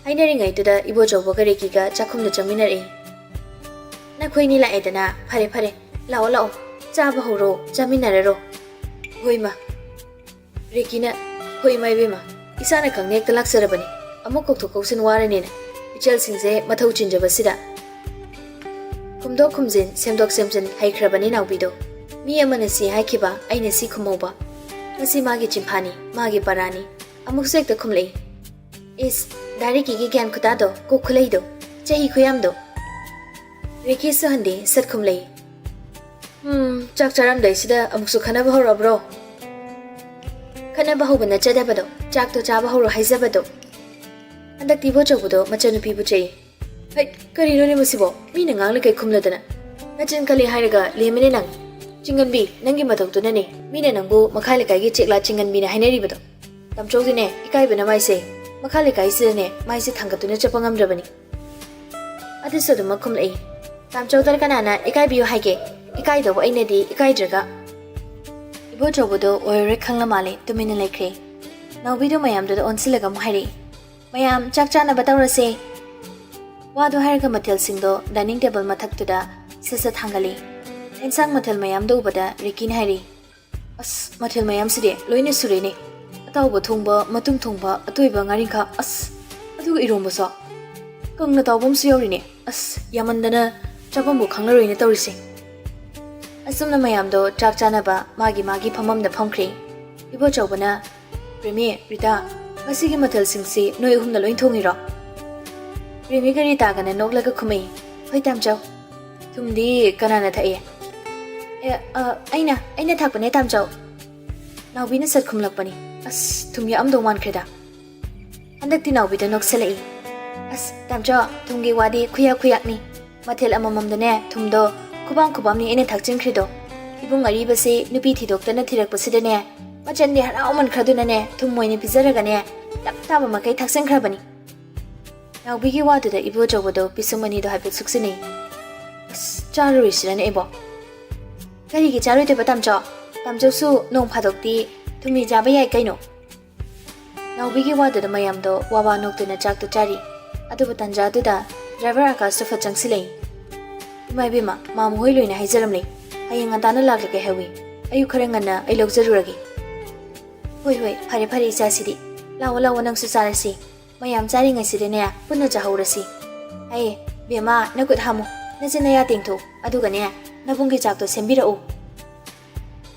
ꯍꯥꯏꯅꯔꯤꯉꯩꯗꯨꯗ ꯏꯕꯣꯆꯧꯕꯒ ꯔꯦꯀꯤꯒ ꯆꯥꯛꯈꯨꯝꯗ ꯆꯪꯃꯤꯟꯅꯔꯛꯏ꯫ "ꯅꯈꯣꯏꯅꯤ ꯂꯥꯛꯑꯦꯗꯅ, ꯐꯔꯦ ꯐꯔꯦ, ꯂꯥꯛꯑꯣ ꯂꯥꯛꯑꯣ, ꯆꯥꯕ ꯍꯧꯔꯣ, ꯆꯥꯃꯤꯟꯅꯔꯔꯣ꯫" "ꯍꯣꯏ ꯃꯥ꯫" ꯔꯦꯀꯤꯅ, "ꯍꯣꯏ ꯏꯃꯥ ꯏꯕꯦꯝꯃ, ꯏꯁꯥꯅ ꯈꯪꯅ ꯍꯦꯛꯇ ꯂꯥꯛꯆꯔꯕꯅꯤ, ꯑꯃꯨꯛ ꯀꯧꯊꯣꯛ ꯀꯧꯁꯤꯟ ꯋꯥꯔꯅꯤꯅ, ꯏꯆꯜꯁꯤꯡꯁꯦ ꯃꯊꯧ ꯆꯤꯟꯖꯕꯁꯤꯗ꯫" ꯈꯨꯝꯗꯣꯛ ꯈꯨꯝꯖꯤꯟ, ꯁꯦꯝꯗꯣꯛ ꯁꯦꯝꯖꯤꯟ ꯍꯩꯈ꯭ꯔꯕꯅꯤ ꯅꯥꯎꯕꯤꯗꯣ꯫ ꯃꯤ ꯑꯃꯅ ꯁꯤ ꯍꯥꯏꯈꯤꯕ, ꯑꯩꯅ ꯁꯤ ꯈꯨꯝꯍꯧꯕ꯫ ꯃꯁꯤ ꯃꯥꯒꯤ ꯆꯤꯟꯐꯥꯅꯤ, ꯃꯥꯒꯤ ꯄꯔꯥꯅꯤ꯫ ꯑꯃꯨꯛꯁꯨ ꯍꯦꯛꯇ ꯈꯨꯝꯂꯛꯏ꯫ "ꯏꯁ, ꯗꯥ ꯔꯦꯀꯤꯒꯤ ꯒ꯭ꯌꯥꯟ ꯈꯨꯇꯥꯗꯣ, ꯀꯣꯛ ꯈꯨꯂꯩꯗꯣ, ꯆꯍꯤ ꯈꯨꯌꯥꯝꯗꯣ!" ꯔꯦꯀꯤꯁꯨ ꯍꯟꯗꯦ, ꯁꯠ ꯈꯨꯝꯂꯛꯏ꯫ "ꯎꯝ, ꯆꯥꯛ ꯆꯥꯔꯝꯗꯥꯏꯁꯤꯗ ꯑꯃꯨꯛꯁꯨ ꯈꯠꯅꯕ ꯍꯧꯔꯛꯑꯕ꯭ꯔꯣ?" "ꯈꯠꯅꯕ ꯍꯧꯕ ꯅꯠꯆꯗꯕꯗꯣ, ꯆꯥꯛꯇꯣ ꯆꯥꯕ ꯍꯧꯔꯣ ꯍꯥꯏꯖꯕꯗꯣ꯫" ꯍꯟꯗꯛꯇꯤ ꯏꯕꯣꯆꯧꯕꯗꯣ ꯃꯆꯟꯅꯨꯄꯤꯕꯨ ꯆꯩ꯫ "ꯍꯩꯠ, ꯀꯔꯤꯅꯣꯅꯦ ꯃꯁꯤꯕꯣ? ꯃꯤꯅ ꯉꯥꯡꯂꯤ ꯀꯩ ꯈꯨꯝꯂꯗꯅ? ꯅꯆꯤꯟ ꯀꯜꯂꯤ ꯍꯥꯏꯔꯒ ꯂꯦꯝꯃꯦꯅꯦ ꯅꯪ꯫ ꯆꯤꯡꯉꯟꯕꯤ, ꯅꯪꯒꯤ ꯃꯇꯧꯗꯨꯅꯅꯦ ꯃꯤꯅ ꯅꯪꯕꯨ ꯃꯈꯥ ꯂꯩꯀꯥꯏꯒꯤ ꯆꯦꯛꯂꯥ ꯆꯤꯡꯉꯟꯕꯤꯅ ꯍꯥꯏꯅꯔꯤꯕꯗꯣ꯫ ꯇꯥꯝꯆꯧꯗꯤꯅꯦ, ꯏꯀꯥꯏꯕꯅ ꯃꯥꯏꯁꯦ ꯃꯈꯥ ꯂꯩꯀꯥꯏꯁꯤꯗꯅꯦ ꯃꯥꯏꯁꯦ ꯊꯥꯡꯒꯠꯇꯨꯅ ꯆꯠꯄ ꯉꯝꯗ꯭ꯔꯕꯅꯤ꯫" ꯑꯗꯨꯁꯨ ꯑꯗꯨꯃꯛ ꯈꯨꯝꯂꯛꯏ꯫ "ꯇꯥꯝꯆꯧꯗ ꯀꯅꯥꯅ ꯏꯀꯥꯏꯕꯤꯌꯨ ꯍꯥꯏꯒꯦ? ꯏꯀꯥꯏꯗꯧꯕ ꯑꯩꯅꯗꯤ ꯏꯀꯥꯏꯗ꯭ꯔꯒ꯫" ꯏꯕꯣꯆꯧꯕꯗꯣ ꯑꯣꯏꯔꯔꯣꯏ ꯈꯪꯂ ꯃꯥꯜꯂꯦ, ꯇꯨꯃꯤꯟꯅ ꯂꯩꯈ꯭ꯔꯦ꯫ ꯅꯥꯎꯕꯤꯗꯣ ꯃꯌꯥꯝꯗꯨꯗ ꯑꯣꯟꯁꯤꯜꯂꯒ ꯑꯃꯨꯛ ꯍꯥꯏꯔꯛꯏ, "ꯃꯌꯥꯝ ꯆꯥꯛ ꯆꯥꯅꯕ ꯇꯧꯔꯁꯦ꯫" ꯋꯥꯗꯣ ꯍꯥꯏꯔꯒ ꯃꯊꯦꯜꯁꯤꯡꯗꯣ dining table ꯃꯊꯛꯇꯨꯗ ꯁꯠ ꯁꯠ ꯊꯥꯡꯒꯠꯂꯤ꯫ ꯑꯦꯟꯁꯥꯡ ꯃꯊꯦꯜ ꯃꯌꯥꯝꯗꯣ ꯎꯕꯗ ꯔꯤꯀꯤꯅ ꯍꯥꯏꯔꯤ, "ꯑꯁ, ꯃꯊꯦꯜ ꯃꯌꯥꯝꯁꯤꯗꯤ ꯂꯣꯏꯅ ꯁꯨꯔꯦꯅꯦ꯫ ꯑꯇꯥꯎꯕ ꯊꯣꯡꯕ, ꯃꯇꯨꯝ ꯊꯣꯡꯕ, ꯑꯇꯣꯏꯕ, ꯉꯥꯔꯤꯡꯈꯥ, ꯑꯁ, ꯑꯗꯨꯒ ꯏꯔꯣꯝꯕꯁꯨ꯫ ꯀꯪꯅ ꯇꯥꯎꯕ ꯑꯃꯁꯨ ꯌꯥꯎꯔꯤꯅꯦ꯫ ꯑꯁ, ꯌꯥꯝꯃꯟꯗꯅ ꯆꯥꯐꯝꯕꯨ ꯈꯪꯂꯔꯣꯏꯅꯦ ꯇꯧꯔꯤꯁꯦ꯫" ꯑꯁꯨꯝꯅ ꯃꯌꯥꯝꯗꯣ ꯆꯥꯛ ꯆꯥꯅꯕ ꯃꯥꯒꯤ ꯃꯥꯒꯤ ꯐꯝꯐꯝꯗ ꯐꯝꯈ꯭ꯔꯦ꯫ ꯏꯕꯣꯆꯧꯕꯅ, "ꯄ꯭ꯔꯦꯃꯤ, ꯔꯤꯇꯥ, ꯉꯁꯤꯒꯤ ꯃꯊꯦꯜꯁꯤꯡꯁꯤ ꯅꯣꯏ ꯑꯍꯨꯝꯅ ꯂꯣꯏ ꯊꯣꯡꯉꯤꯔꯣ?" ꯄ꯭ꯔꯦꯃꯤꯒ ꯔꯤꯇꯥꯒꯅ ꯅꯣꯛꯂꯒ ꯈꯨꯝꯃꯛꯏ, "ꯍꯣꯏ ꯇꯥꯝꯆꯧ꯫" "ꯊꯨꯝꯗꯤ ꯀꯅꯥꯅ ꯊꯛꯏ?" "ꯑꯦ, ꯑ, ꯑꯩꯅ, ꯑꯩꯅ ꯊꯥꯛꯄꯅꯦ ꯇꯥꯝꯆꯧ꯫" ꯅꯥꯎꯕꯤꯅ ꯁꯠ ꯈꯨꯝꯂꯛꯄꯅꯤ꯫ ꯑꯁ, ꯊꯨꯝ ꯌꯥꯛꯑꯝꯗꯧ ꯃꯥꯟꯈ꯭ꯔꯦꯗ꯫ ꯍꯟꯗꯛꯇꯤ ꯅꯥꯎꯕꯤꯗ ꯅꯣꯛꯁꯜꯂꯛꯏ꯫ ꯑꯁ, ꯇꯥꯝꯆꯧ, ꯊꯨꯝꯒꯤ ꯋꯥꯗꯤ ꯈꯨꯌꯥꯛ ꯈꯨꯌꯥꯛꯅꯤ꯫ ꯃꯊꯦꯜ ꯑꯃꯃꯝꯗꯅꯦ ꯊꯨꯝꯗꯣ ꯈꯨꯕꯥꯝ ꯈꯨꯕꯥꯝꯅꯤ ꯑꯩꯅ ꯊꯥꯛꯆꯤꯟꯈ꯭ꯔꯤꯗꯣ꯫ ꯏꯕꯨꯡ ꯑꯔꯤꯕꯁꯤ ꯅꯨꯄꯤ ꯊꯤꯗꯣꯛꯇꯅ ꯊꯤꯔꯛꯄꯁꯤꯗꯅꯦ, ꯃꯆꯟꯗꯤ ꯍꯔꯥꯎꯃꯟꯈ꯭ꯔꯗꯨꯅꯅꯦ ꯊꯨꯝ ꯑꯣꯏꯅ ꯄꯤꯖꯔꯒꯅꯦ ꯇꯞ ꯇꯥꯕ ꯃꯈꯩ ꯊꯥꯛꯆꯤꯟꯈ꯭ꯔꯕꯅꯤ꯫ ꯅꯥꯎꯕꯤꯒꯤ ꯋꯥꯗꯨꯗ ꯏꯕꯣꯆꯧꯕꯗꯣ ꯄꯤꯁꯨꯝ ꯑꯅꯤꯗꯣ ꯍꯥꯏꯐꯦꯠ ꯁꯨꯛꯆꯤꯟꯅꯩ꯫ ꯑꯁ, ꯆꯥꯔꯨꯔꯣꯏꯁꯤꯔꯅꯦ ꯑꯩꯕꯣ? ꯀꯔꯤꯒꯤ ꯆꯥꯔꯣꯏꯗꯣꯏꯕ ꯇꯥꯝꯆꯧ? ꯇꯥꯝꯆꯧꯁꯨ ꯅꯣꯡ ꯐꯥꯗꯣꯛꯇꯤ ꯊꯨꯝꯃꯤ ꯆꯥꯕ ꯌꯥꯏ ꯀꯩꯅꯣ꯫ ꯅꯥꯎꯕꯤꯒꯤ ꯋꯥꯗꯨꯗ ꯃꯌꯥꯝꯗꯣ ꯋꯥ ꯋꯥ ꯅꯣꯛꯇꯨꯅ ꯆꯥꯛꯇꯣ ꯆꯥꯔꯤ꯫ ꯑꯗꯨꯕꯨ ꯇꯥꯟꯖꯥꯗꯨꯗ ꯗ꯭ꯔꯥꯏꯚꯔ ꯑꯥꯀꯥꯁꯇꯣ ꯐꯠ ꯆꯪꯁꯤꯜꯂꯛꯏ꯫ "ꯏꯃꯥ ꯏꯕꯦꯝꯃ, ꯃꯥꯃ ꯍꯣꯏ ꯂꯣꯏꯅ ꯍꯥꯏꯖꯔꯝꯂꯦ꯫ ꯍꯌꯦꯡ ꯉꯟꯇꯥꯅ ꯂꯥꯛꯂꯒꯦ ꯍꯥꯏꯍꯧꯏ꯫ ꯑꯌꯨꯛ ꯈꯔ ꯉꯟꯅ ꯑꯩ ꯂꯧꯖꯔꯨꯔꯒꯦ꯫" "ꯍꯣꯏ, ꯍꯣꯏ, ꯐꯔꯦ, ꯐꯔꯦ, ꯏꯆꯥꯁꯤꯗꯤ꯫ ꯂꯥꯛꯑꯣ, ꯂꯥꯛꯑꯣ, ꯅꯪꯁꯨ ꯆꯥꯔꯁꯤ꯫ ꯃꯌꯥꯝ ꯆꯥꯔꯤꯉꯩꯁꯤꯗꯅꯦ, ꯄꯨꯟꯅ ꯆꯥꯍꯧꯔꯁꯤ꯫ ꯑꯩ, ꯕꯦꯝꯃ, ꯅꯈꯨꯠ ꯍꯥꯝꯃꯨ, ꯅꯆꯤꯟ ꯅꯌꯥ ꯇꯦꯡꯊꯣꯛꯎ, ꯑꯗꯨꯒꯅꯦ, ꯅꯕꯨꯡꯒꯤ ꯆꯥꯛꯇꯣ ꯁꯦꯝꯕꯤꯔꯛꯎ꯫"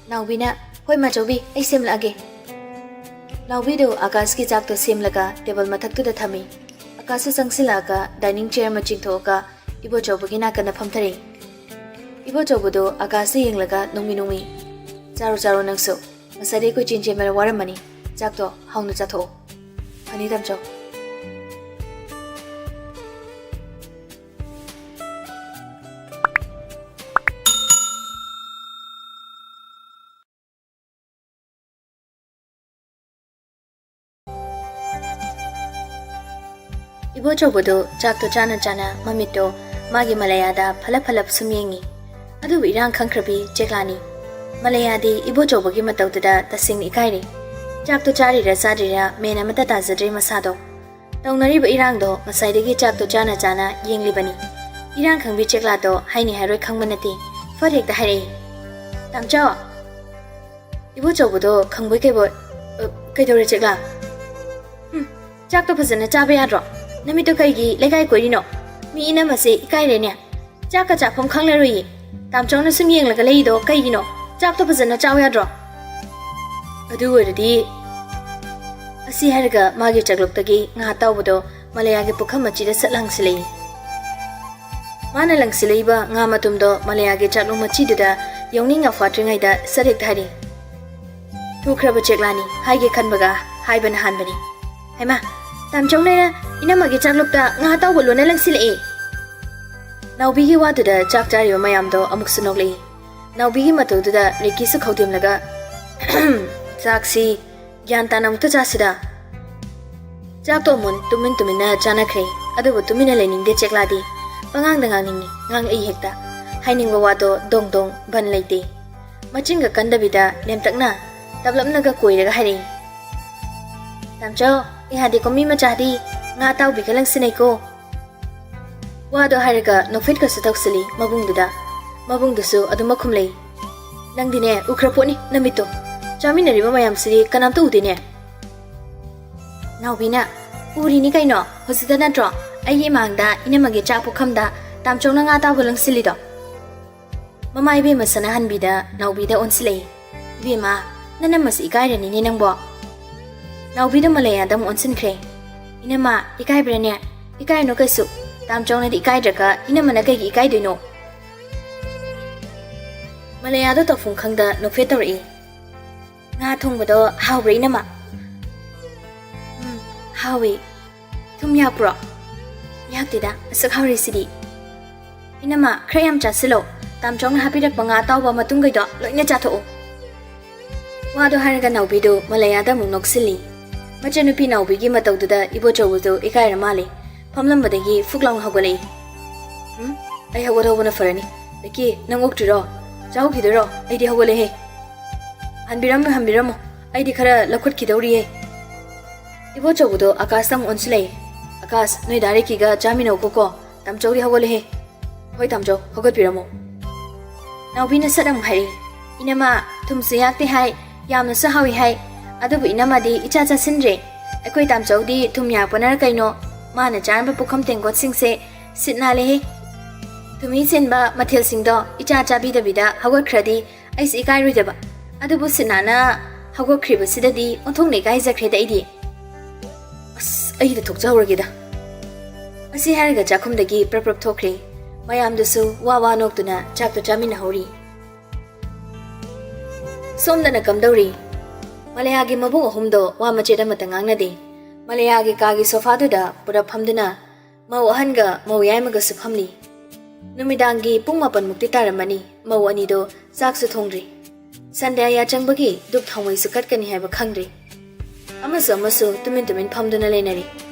ꯅꯥꯎꯕꯤꯅ, "ꯍꯣꯏ, ꯃꯥꯆꯧꯕꯤ, ꯑꯩ ꯁꯦꯝꯂꯛꯑꯒꯦ꯫" ꯅꯥꯎꯕꯤꯗꯨ ꯑꯥꯀꯥꯁꯀꯤ ꯆꯥꯛꯇꯣ ꯁꯦꯝꯂꯒ ꯇꯦꯕꯜ ꯃꯊꯛꯇꯨꯗ ꯊꯝꯃꯤ꯫ ꯑꯥꯀꯥꯁꯁꯨ ꯆꯪꯁꯤꯜꯂꯛꯑꯒ ꯗꯥꯏꯅꯤꯡ ꯆꯤꯌꯔ ꯑꯃ ꯆꯤꯡꯊꯣꯛꯑꯒ ꯏꯕꯣꯆꯧꯕꯒꯤ ꯅꯥꯀꯟꯗ ꯐꯝꯊꯔꯛꯏ꯫ ꯏꯕꯣꯆꯧꯕꯗꯨ ꯑꯥꯀꯥꯁꯇ ꯌꯦꯡꯂꯒ ꯅꯣꯡꯃꯤ ꯅꯣꯡꯃꯤ, "ꯆꯥꯔꯣ, ꯆꯥꯔꯣ ꯅꯪꯁꯨ꯫ ꯉꯁꯥꯏꯗꯩ ꯀꯣꯏ ꯆꯦꯟ ꯆꯦꯟꯕꯅ ꯋꯥꯔꯝꯃꯅꯤ꯫ ꯆꯥꯛꯇꯣ ꯍꯥꯎꯅ ꯆꯥꯊꯣꯛꯑꯣ꯫" "ꯐꯅꯤ, ꯇꯥꯝꯆꯧ꯫" ꯏꯕꯣꯆꯧꯕꯗꯨ ꯆꯥꯛꯇꯣ ꯆꯥꯅ ꯆꯥꯅ ꯃꯃꯤꯠꯇꯣ ꯃꯥꯒꯤ ꯃꯂꯌꯥꯗ ꯐꯂꯞ ꯐꯂꯞ ꯁꯨꯝ ꯌꯦꯡꯉꯤ꯫ ꯑꯗꯨꯕꯨ ꯏꯔꯥꯡ ꯈꯪꯈ꯭ꯔꯕꯤ ꯆꯦꯛꯂꯥꯅꯤ꯫ ꯃꯂꯌꯥꯗꯤ ꯏꯕꯣꯆꯧꯕꯒꯤ ꯃꯇꯧꯗꯨꯗ ꯇꯁꯦꯡꯅ ꯏꯀꯥꯏꯔꯦ꯫ ꯆꯥꯛꯇꯣ ꯆꯥꯔꯤꯔꯥ ꯆꯥꯗ꯭ꯔꯤꯔꯥ ꯃꯦꯟ ꯑꯃꯠꯇ ꯇꯥꯖꯗ꯭ꯔꯦ ꯃꯁꯥꯗꯣ꯫ ꯇꯧꯅꯔꯤꯕ ꯏꯔꯥꯡꯗꯣ ꯉꯁꯥꯏꯗꯒꯤ ꯆꯥꯛꯇꯣ ꯆꯥꯅ ꯆꯥꯅ ꯌꯦꯡꯂꯤꯕꯅꯤ꯫ ꯏꯔꯥꯡ ꯈꯪꯕꯤ ꯆꯦꯛꯂꯥꯗꯣ ꯍꯥꯏꯅꯤ ꯍꯥꯏꯔꯣꯏ ꯈꯪꯕ ꯅꯠꯇꯦ꯫ ꯐꯠ ꯍꯦꯛꯇ ꯍꯥꯏꯔꯛꯏ, "ꯇꯥꯝꯆꯧ!" ꯏꯕꯣꯆꯧꯕꯗꯣ ꯈꯪꯕꯣꯏ ꯀꯩꯕꯣꯏ, "ꯑ, ꯀꯩꯗꯧꯔꯦ ꯆꯦꯛꯂꯥ?" "ꯍꯨꯝ, ꯆꯥꯛꯇꯣ ꯐꯖꯅ ꯆꯥꯕ ꯌꯥꯗ꯭ꯔꯣ? ꯅꯃꯤꯠꯇꯣ ꯀꯩꯒꯤ ꯂꯩꯀꯥꯏ ꯀꯣꯏꯔꯤꯅꯣ? ꯃꯤ ꯏꯅꯝꯃꯁꯦ ꯏꯀꯥꯏꯔꯦꯅꯦ꯫ ꯆꯥꯛꯀ ꯆꯥꯐꯝ ꯈꯪꯂꯔꯣꯏꯌꯦ꯫ ꯇꯥꯝꯆꯧꯅ ꯁꯨꯝ ꯌꯦꯡꯂꯒ ꯂꯩꯗꯣ ꯀꯩꯒꯤꯅꯣ? ꯆꯥꯛꯇꯣ ꯐꯖꯅ ꯆꯥꯎ ꯌꯥꯗ꯭ꯔꯣ?" ꯑꯗꯨ ꯑꯣꯏꯔꯗꯤ, ꯑꯁꯤ ꯍꯥꯏꯔꯒ ꯃꯥꯒꯤ ꯆꯥꯛꯂꯨꯛꯇꯒꯤ ꯉꯥ ꯑꯇꯥꯎꯕꯗꯣ ꯃꯂꯌꯥꯒꯤ ꯄꯨꯈꯝ ꯃꯆꯤꯗ ꯁꯠ ꯂꯪꯁꯤꯜꯂꯛꯏ꯫ ꯃꯥꯅ ꯂꯪꯁꯤꯜꯂꯛꯏꯕ ꯉꯥ ꯃꯇꯨꯝꯗꯣ ꯃꯂꯌꯥꯒꯤ ꯆꯥꯛꯂꯨꯛ ꯃꯆꯤꯗꯨꯗ ꯌꯥꯎꯅꯤꯡꯉ ꯐꯥꯠꯇ꯭ꯔꯤꯉꯩꯗ ꯁꯠ ꯍꯦꯛꯇ ꯍꯥꯏꯔꯤ꯫ ꯊꯨꯈ꯭ꯔꯕ ꯆꯦꯛꯂꯥꯅꯤ, ꯍꯥꯏꯒꯦ ꯈꯟꯕꯒ ꯍꯥꯏꯕꯅ ꯍꯥꯟꯕꯅꯤ꯫ ꯍꯩꯃꯥ, ꯇꯥꯝꯆꯧꯅ ꯏꯅꯝꯃꯒꯤ ꯆꯥꯛꯂꯨꯛꯇ ꯉꯥ ꯑꯇꯥꯎꯕ ꯂꯣꯟꯅ ꯂꯪꯁꯤꯜꯂꯛꯑꯦ꯫ ꯅꯥꯎꯕꯤꯒꯤ ꯋꯥꯗꯨꯗ ꯆꯥꯛ ꯆꯥꯔꯤꯕ ꯃꯌꯥꯝꯗꯣ ꯑꯃꯨꯛꯁꯨ ꯅꯣꯛꯂꯛꯏ꯫ ꯅꯥꯎꯕꯤꯒꯤ ꯃꯇꯧꯗꯨꯗ ꯔꯤꯀꯤꯁꯨ ꯈꯧꯗꯦꯝꯂꯒ, "ꯆꯥꯛꯁꯤ ꯒ꯭ꯌꯥꯟ ꯇꯥꯅ ꯑꯃꯨꯛꯇ ꯆꯥꯁꯤꯗ꯫" ꯆꯥꯛꯇꯣ ꯑꯃꯨꯟ ꯇꯨꯃꯤꯟ ꯇꯨꯃꯤꯟꯅ ꯆꯥꯅꯈ꯭ꯔꯦ꯫ ꯑꯗꯨꯕꯨ ꯇꯨꯃꯤꯟꯅ ꯂꯩꯅꯤꯡꯗꯦ ꯆꯦꯛꯂꯥꯗꯤ꯫ ꯄꯉꯥꯡꯗ ꯉꯥꯡꯅꯤꯡꯉꯤ, ꯉꯥꯡꯂꯛꯏ ꯍꯦꯛꯇ꯫ ꯍꯥꯏꯅꯤꯡꯕ ꯋꯥꯗꯣ ꯗꯣꯡ ꯗꯣꯡ ꯕꯟ ꯂꯩꯇꯦ꯫ ꯃꯆꯤꯟꯒ ꯀꯟꯗꯕꯤꯗ ꯂꯦꯝꯇꯛꯅ ꯇꯞꯂꯞꯅꯒ ꯀꯣꯏꯔꯒ ꯍꯥꯏꯔꯛꯏ, "ꯇꯥꯝꯆꯧ, ꯏꯍꯥꯗꯤ ꯀꯨꯝꯃꯤ ꯃꯆꯥꯗꯤ ꯉꯥ ꯑꯇꯥꯎꯕꯤꯒ ꯂꯪꯁꯤꯟꯅꯩꯀꯣ꯫" ꯋꯥꯗꯣ ꯍꯥꯏꯔꯒ ꯅꯣꯛꯐꯦꯠꯀꯁꯨ ꯇꯧꯁꯤꯜꯂꯤ ꯃꯕꯨꯡꯗꯨꯗ꯫ ꯃꯕꯨꯡꯗꯨꯁꯨ ꯑꯗꯨꯃꯛ ꯈꯨꯝꯂꯩ꯫ "ꯅꯪꯗꯤꯅꯦ ꯎꯈ꯭ꯔ ꯄꯣꯠꯅꯤ ꯅꯃꯤꯠꯇꯣ꯫ ꯆꯥꯃꯤꯟꯅꯔꯤꯕ ꯃꯌꯥꯝꯁꯤꯗꯤ ꯀꯅꯥꯝꯇ ꯎꯗꯦꯅꯦ꯫" ꯅꯥꯎꯕꯤꯅ, "ꯎꯔꯤꯅꯤ ꯀꯩꯅꯣ, ꯍꯧꯖꯤꯛꯇ ꯅꯠꯇ꯭ꯔꯣ ꯑꯩꯒꯤ ꯏꯃꯥꯡꯗ ꯏꯅꯝꯃꯒꯤ ꯆꯥꯛ ꯄꯨꯈꯝꯗ ꯇꯥꯝꯆꯧꯅ ꯉꯥ ꯑꯇꯥꯎꯕ ꯂꯪꯁꯤꯜꯂꯤꯗꯣ?" ꯃꯃꯥ ꯏꯕꯦꯝꯃ ꯁꯅꯥꯍꯟꯕꯤꯗ ꯅꯥꯎꯕꯤꯗ ꯑꯣꯟꯁꯤꯜꯂꯛꯏ꯫ "ꯏꯕꯦꯝꯃ, ꯅꯅꯝꯃꯁꯤ ꯏꯀꯥꯏꯔꯅꯤꯅꯦ ꯅꯪꯕꯣ꯫" ꯅꯥꯎꯕꯤꯗ ꯃꯂꯩꯌꯥꯗ ꯑꯃꯨꯛ ꯑꯣꯟꯁꯤꯟꯈ꯭ꯔꯦ꯫ "ꯏꯅꯝꯃ, ꯏꯀꯥꯏꯕ꯭ꯔꯅꯦ? ꯏꯀꯥꯏꯅꯨ ꯀꯩꯁꯨ꯫ ꯇꯥꯝꯆꯧꯅꯗꯤ ꯏꯀꯥꯏꯗ꯭ꯔꯒ ꯏꯅꯝꯃꯅ ꯀꯩꯒꯤ ꯏꯀꯥꯏꯗꯣꯏꯅꯣ?" ꯃꯂꯩꯌꯥꯗꯣ ꯇꯧꯐꯝ ꯈꯪꯗ ꯅꯣꯛꯐꯦꯠ ꯇꯧꯔꯛꯏ꯫ "ꯉꯥ ꯊꯣꯡꯕꯗꯣ ꯍꯥꯎꯕ꯭ꯔꯥ ꯏꯅꯝꯃ?" "ꯎꯝ, ꯍꯥꯎꯋꯤ꯫ ꯊꯨꯝ ꯌꯥꯛꯄ꯭ꯔꯣ?" "ꯌꯥꯛꯇꯦꯗ, ꯑꯁꯨꯛ ꯍꯥꯎꯔꯤꯁꯤꯗꯤ꯫" "ꯏꯅꯝꯃ, ꯈꯔ ꯌꯥꯝ ꯆꯥꯁꯤꯜꯂꯣ꯫ ꯇꯥꯝꯆꯧꯅ ꯍꯥꯞꯄꯤꯔꯛꯄ ꯉꯥ ꯑꯇꯥꯎꯕ ꯃꯇꯨꯝꯈꯩꯗꯣ ꯂꯣꯏꯅ ꯆꯥꯊꯣꯛꯎ꯫" ꯋꯥꯗꯣ ꯍꯥꯏꯔꯒ ꯅꯥꯎꯕꯤꯗꯨ ꯃꯂꯩꯌꯥꯗ ꯑꯃꯨꯛ ꯅꯣꯛꯁꯤꯜꯂꯤ꯫ ꯃꯆꯟꯅꯨꯄꯤ ꯅꯥꯎꯕꯤꯒꯤ ꯃꯇꯧꯗꯨꯗ ꯏꯕꯣꯆꯧꯕꯗꯨ ꯏꯀꯥꯏꯔ ꯃꯥꯜꯂꯦ꯫ ꯐꯝꯂꯝꯕꯗꯒꯤ ꯐꯨꯛ ꯂꯥꯎꯅ ꯍꯧꯒꯠꯂꯛꯏ꯫ "ꯎꯝ, ꯑꯩ ꯍꯧꯒꯠꯍꯧꯕꯅ ꯐꯔꯅꯤ꯫ ꯔꯤꯀꯤ, ꯅꯪ ꯑꯣꯛꯇ꯭ꯔꯤꯔꯣ? ꯆꯥꯍꯧꯈꯤꯗꯣꯏꯔꯣ? ꯑꯩꯗꯤ ꯍꯧꯒꯠꯂꯦꯍꯦ꯫" "ꯍꯟꯕꯤꯔꯝꯃꯨ, ꯍꯟꯕꯤꯔꯝꯃꯨ꯫ ꯑꯩꯗꯤ ꯈꯔ ꯂꯧꯈꯠꯈꯤꯗꯧꯔꯤꯌꯦ꯫" ꯏꯕꯣꯆꯧꯕꯗꯣ ꯑꯀꯥꯁꯇ ꯑꯃꯨꯛ ꯑꯣꯟꯁꯤꯜꯂꯛꯏ꯫ "ꯑꯀꯥꯁ, ꯅꯣꯏ ꯗꯥ ꯔꯤꯀꯤꯒ ꯆꯥꯃꯤꯟꯅꯧꯀꯣ ꯀꯣ꯫ ꯇꯥꯝꯆꯧꯗꯤ ꯍꯧꯒꯠꯂꯦꯍꯦ꯫" "ꯍꯣꯏ ꯇꯥꯝꯆꯧ, ꯍꯧꯒꯠꯄꯤꯔꯝꯃꯣ꯫" ꯅꯥꯎꯕꯤꯅ ꯁꯠ ꯑꯃꯨꯛ ꯍꯥꯏꯔꯛꯏ꯫ "ꯏꯅꯝꯃ, ꯊꯨꯝꯁꯨ ꯌꯥꯛꯇꯦ ꯍꯥꯏ, ꯌꯥꯝꯅꯁꯨ ꯍꯥꯎꯏ ꯍꯥꯏ꯫ ꯑꯗꯨꯕꯨ ꯏꯅꯝꯃꯗꯤ ꯏꯆꯥ ꯆꯥꯁꯤꯟꯗ꯭ꯔꯦ꯫ ꯑꯩꯈꯣꯏ ꯇꯥꯝꯆꯧꯗꯤ ꯊꯨꯝ ꯌꯥꯛꯄꯅꯔ ꯀꯩꯅꯣ, ꯃꯥꯅ ꯆꯥꯔꯝꯕ ꯄꯨꯈꯝ ꯇꯦꯡꯀꯣꯠꯁꯤꯡꯁꯦ ꯁꯤꯠ ꯅꯥꯜꯂꯦꯍꯦ꯫ ꯊꯨꯝꯍꯤ ꯆꯦꯟꯕ ꯃꯊꯦꯜꯁꯤꯡꯗꯣ ꯏꯆꯥ ꯆꯥꯕꯤꯗꯕꯤꯗ ꯍꯧꯒꯠꯈ꯭ꯔꯗꯤ ꯑꯩꯁꯦ ꯏꯀꯥꯏꯔꯣꯏꯗꯕ꯫ ꯑꯗꯨꯕꯨ ꯁꯤꯠ ꯅꯥꯟꯅ ꯍꯧꯒꯠꯈ꯭ꯔꯤꯕꯁꯤꯗꯗꯤ ꯑꯣꯟꯊꯣꯛꯅ ꯏꯀꯥꯏꯖꯈ꯭ꯔꯦꯗ ꯑꯩꯗꯤ꯫ ꯑꯁ, ꯑꯩꯗ ꯊꯣꯛꯆꯍꯧꯔꯒꯦꯗ꯫" ꯑꯁꯤ ꯍꯥꯏꯔꯒ ꯆꯥꯛꯈꯨꯝꯗꯒꯤ ꯄ꯭ꯔꯞ ꯄ꯭ꯔꯞ ꯊꯣꯛꯈ꯭ꯔꯦ꯫ ꯃꯌꯥꯝꯗꯨꯁꯨ ꯋꯥ ꯋꯥ ꯅꯣꯛꯇꯨꯅ ꯆꯥꯛꯇꯨ ꯆꯥꯃꯤꯟꯅꯍꯧꯔꯤ꯫ ꯁꯣꯝꯗꯅ ꯀꯝꯗꯧꯔꯤ? ꯃꯂꯌꯥꯒꯤ ꯃꯕꯨꯡ ꯑꯍꯨꯝꯗꯣ ꯋꯥ ꯃꯆꯦꯠ ꯑꯃꯠꯇ ꯉꯥꯡꯅꯗꯦ꯫ ꯃꯂꯌꯥꯒꯤ ꯀꯥꯒꯤ ꯁꯣꯐꯥꯗꯨꯗ ꯄꯨꯔꯞ ꯐꯝꯗꯨꯅ ꯃꯧ ꯑꯍꯟꯒ ꯃꯧ ꯌꯥꯏꯃꯒꯁꯨ ꯐꯝꯂꯤ꯫ ꯅꯨꯃꯤꯗꯥꯡꯒꯤ ꯄꯨꯡ ꯃꯥꯄꯟ ꯃꯨꯛꯇꯤ ꯇꯥꯔꯝꯃꯅꯤ꯫ ꯃꯧ ꯑꯅꯤꯗꯣ ꯆꯥꯛꯁꯨ ꯊꯣꯡꯗ꯭ꯔꯤ꯫ ꯁꯟꯗ꯭ꯌꯥ ꯌꯥꯆꯪꯕꯒꯤ ꯙꯨꯞ ꯊꯥꯎꯃꯩꯁꯨ ꯀꯠꯀꯅꯤ ꯍꯥꯏꯕ ꯈꯪꯗ꯭ꯔꯤ꯫ ꯑꯃꯁꯨ ꯑꯃꯁꯨ ꯇꯨꯃꯤꯟ ꯇꯨꯃꯤꯟ ꯐꯝꯗꯨꯅ ꯂꯩꯅꯔꯤ꯫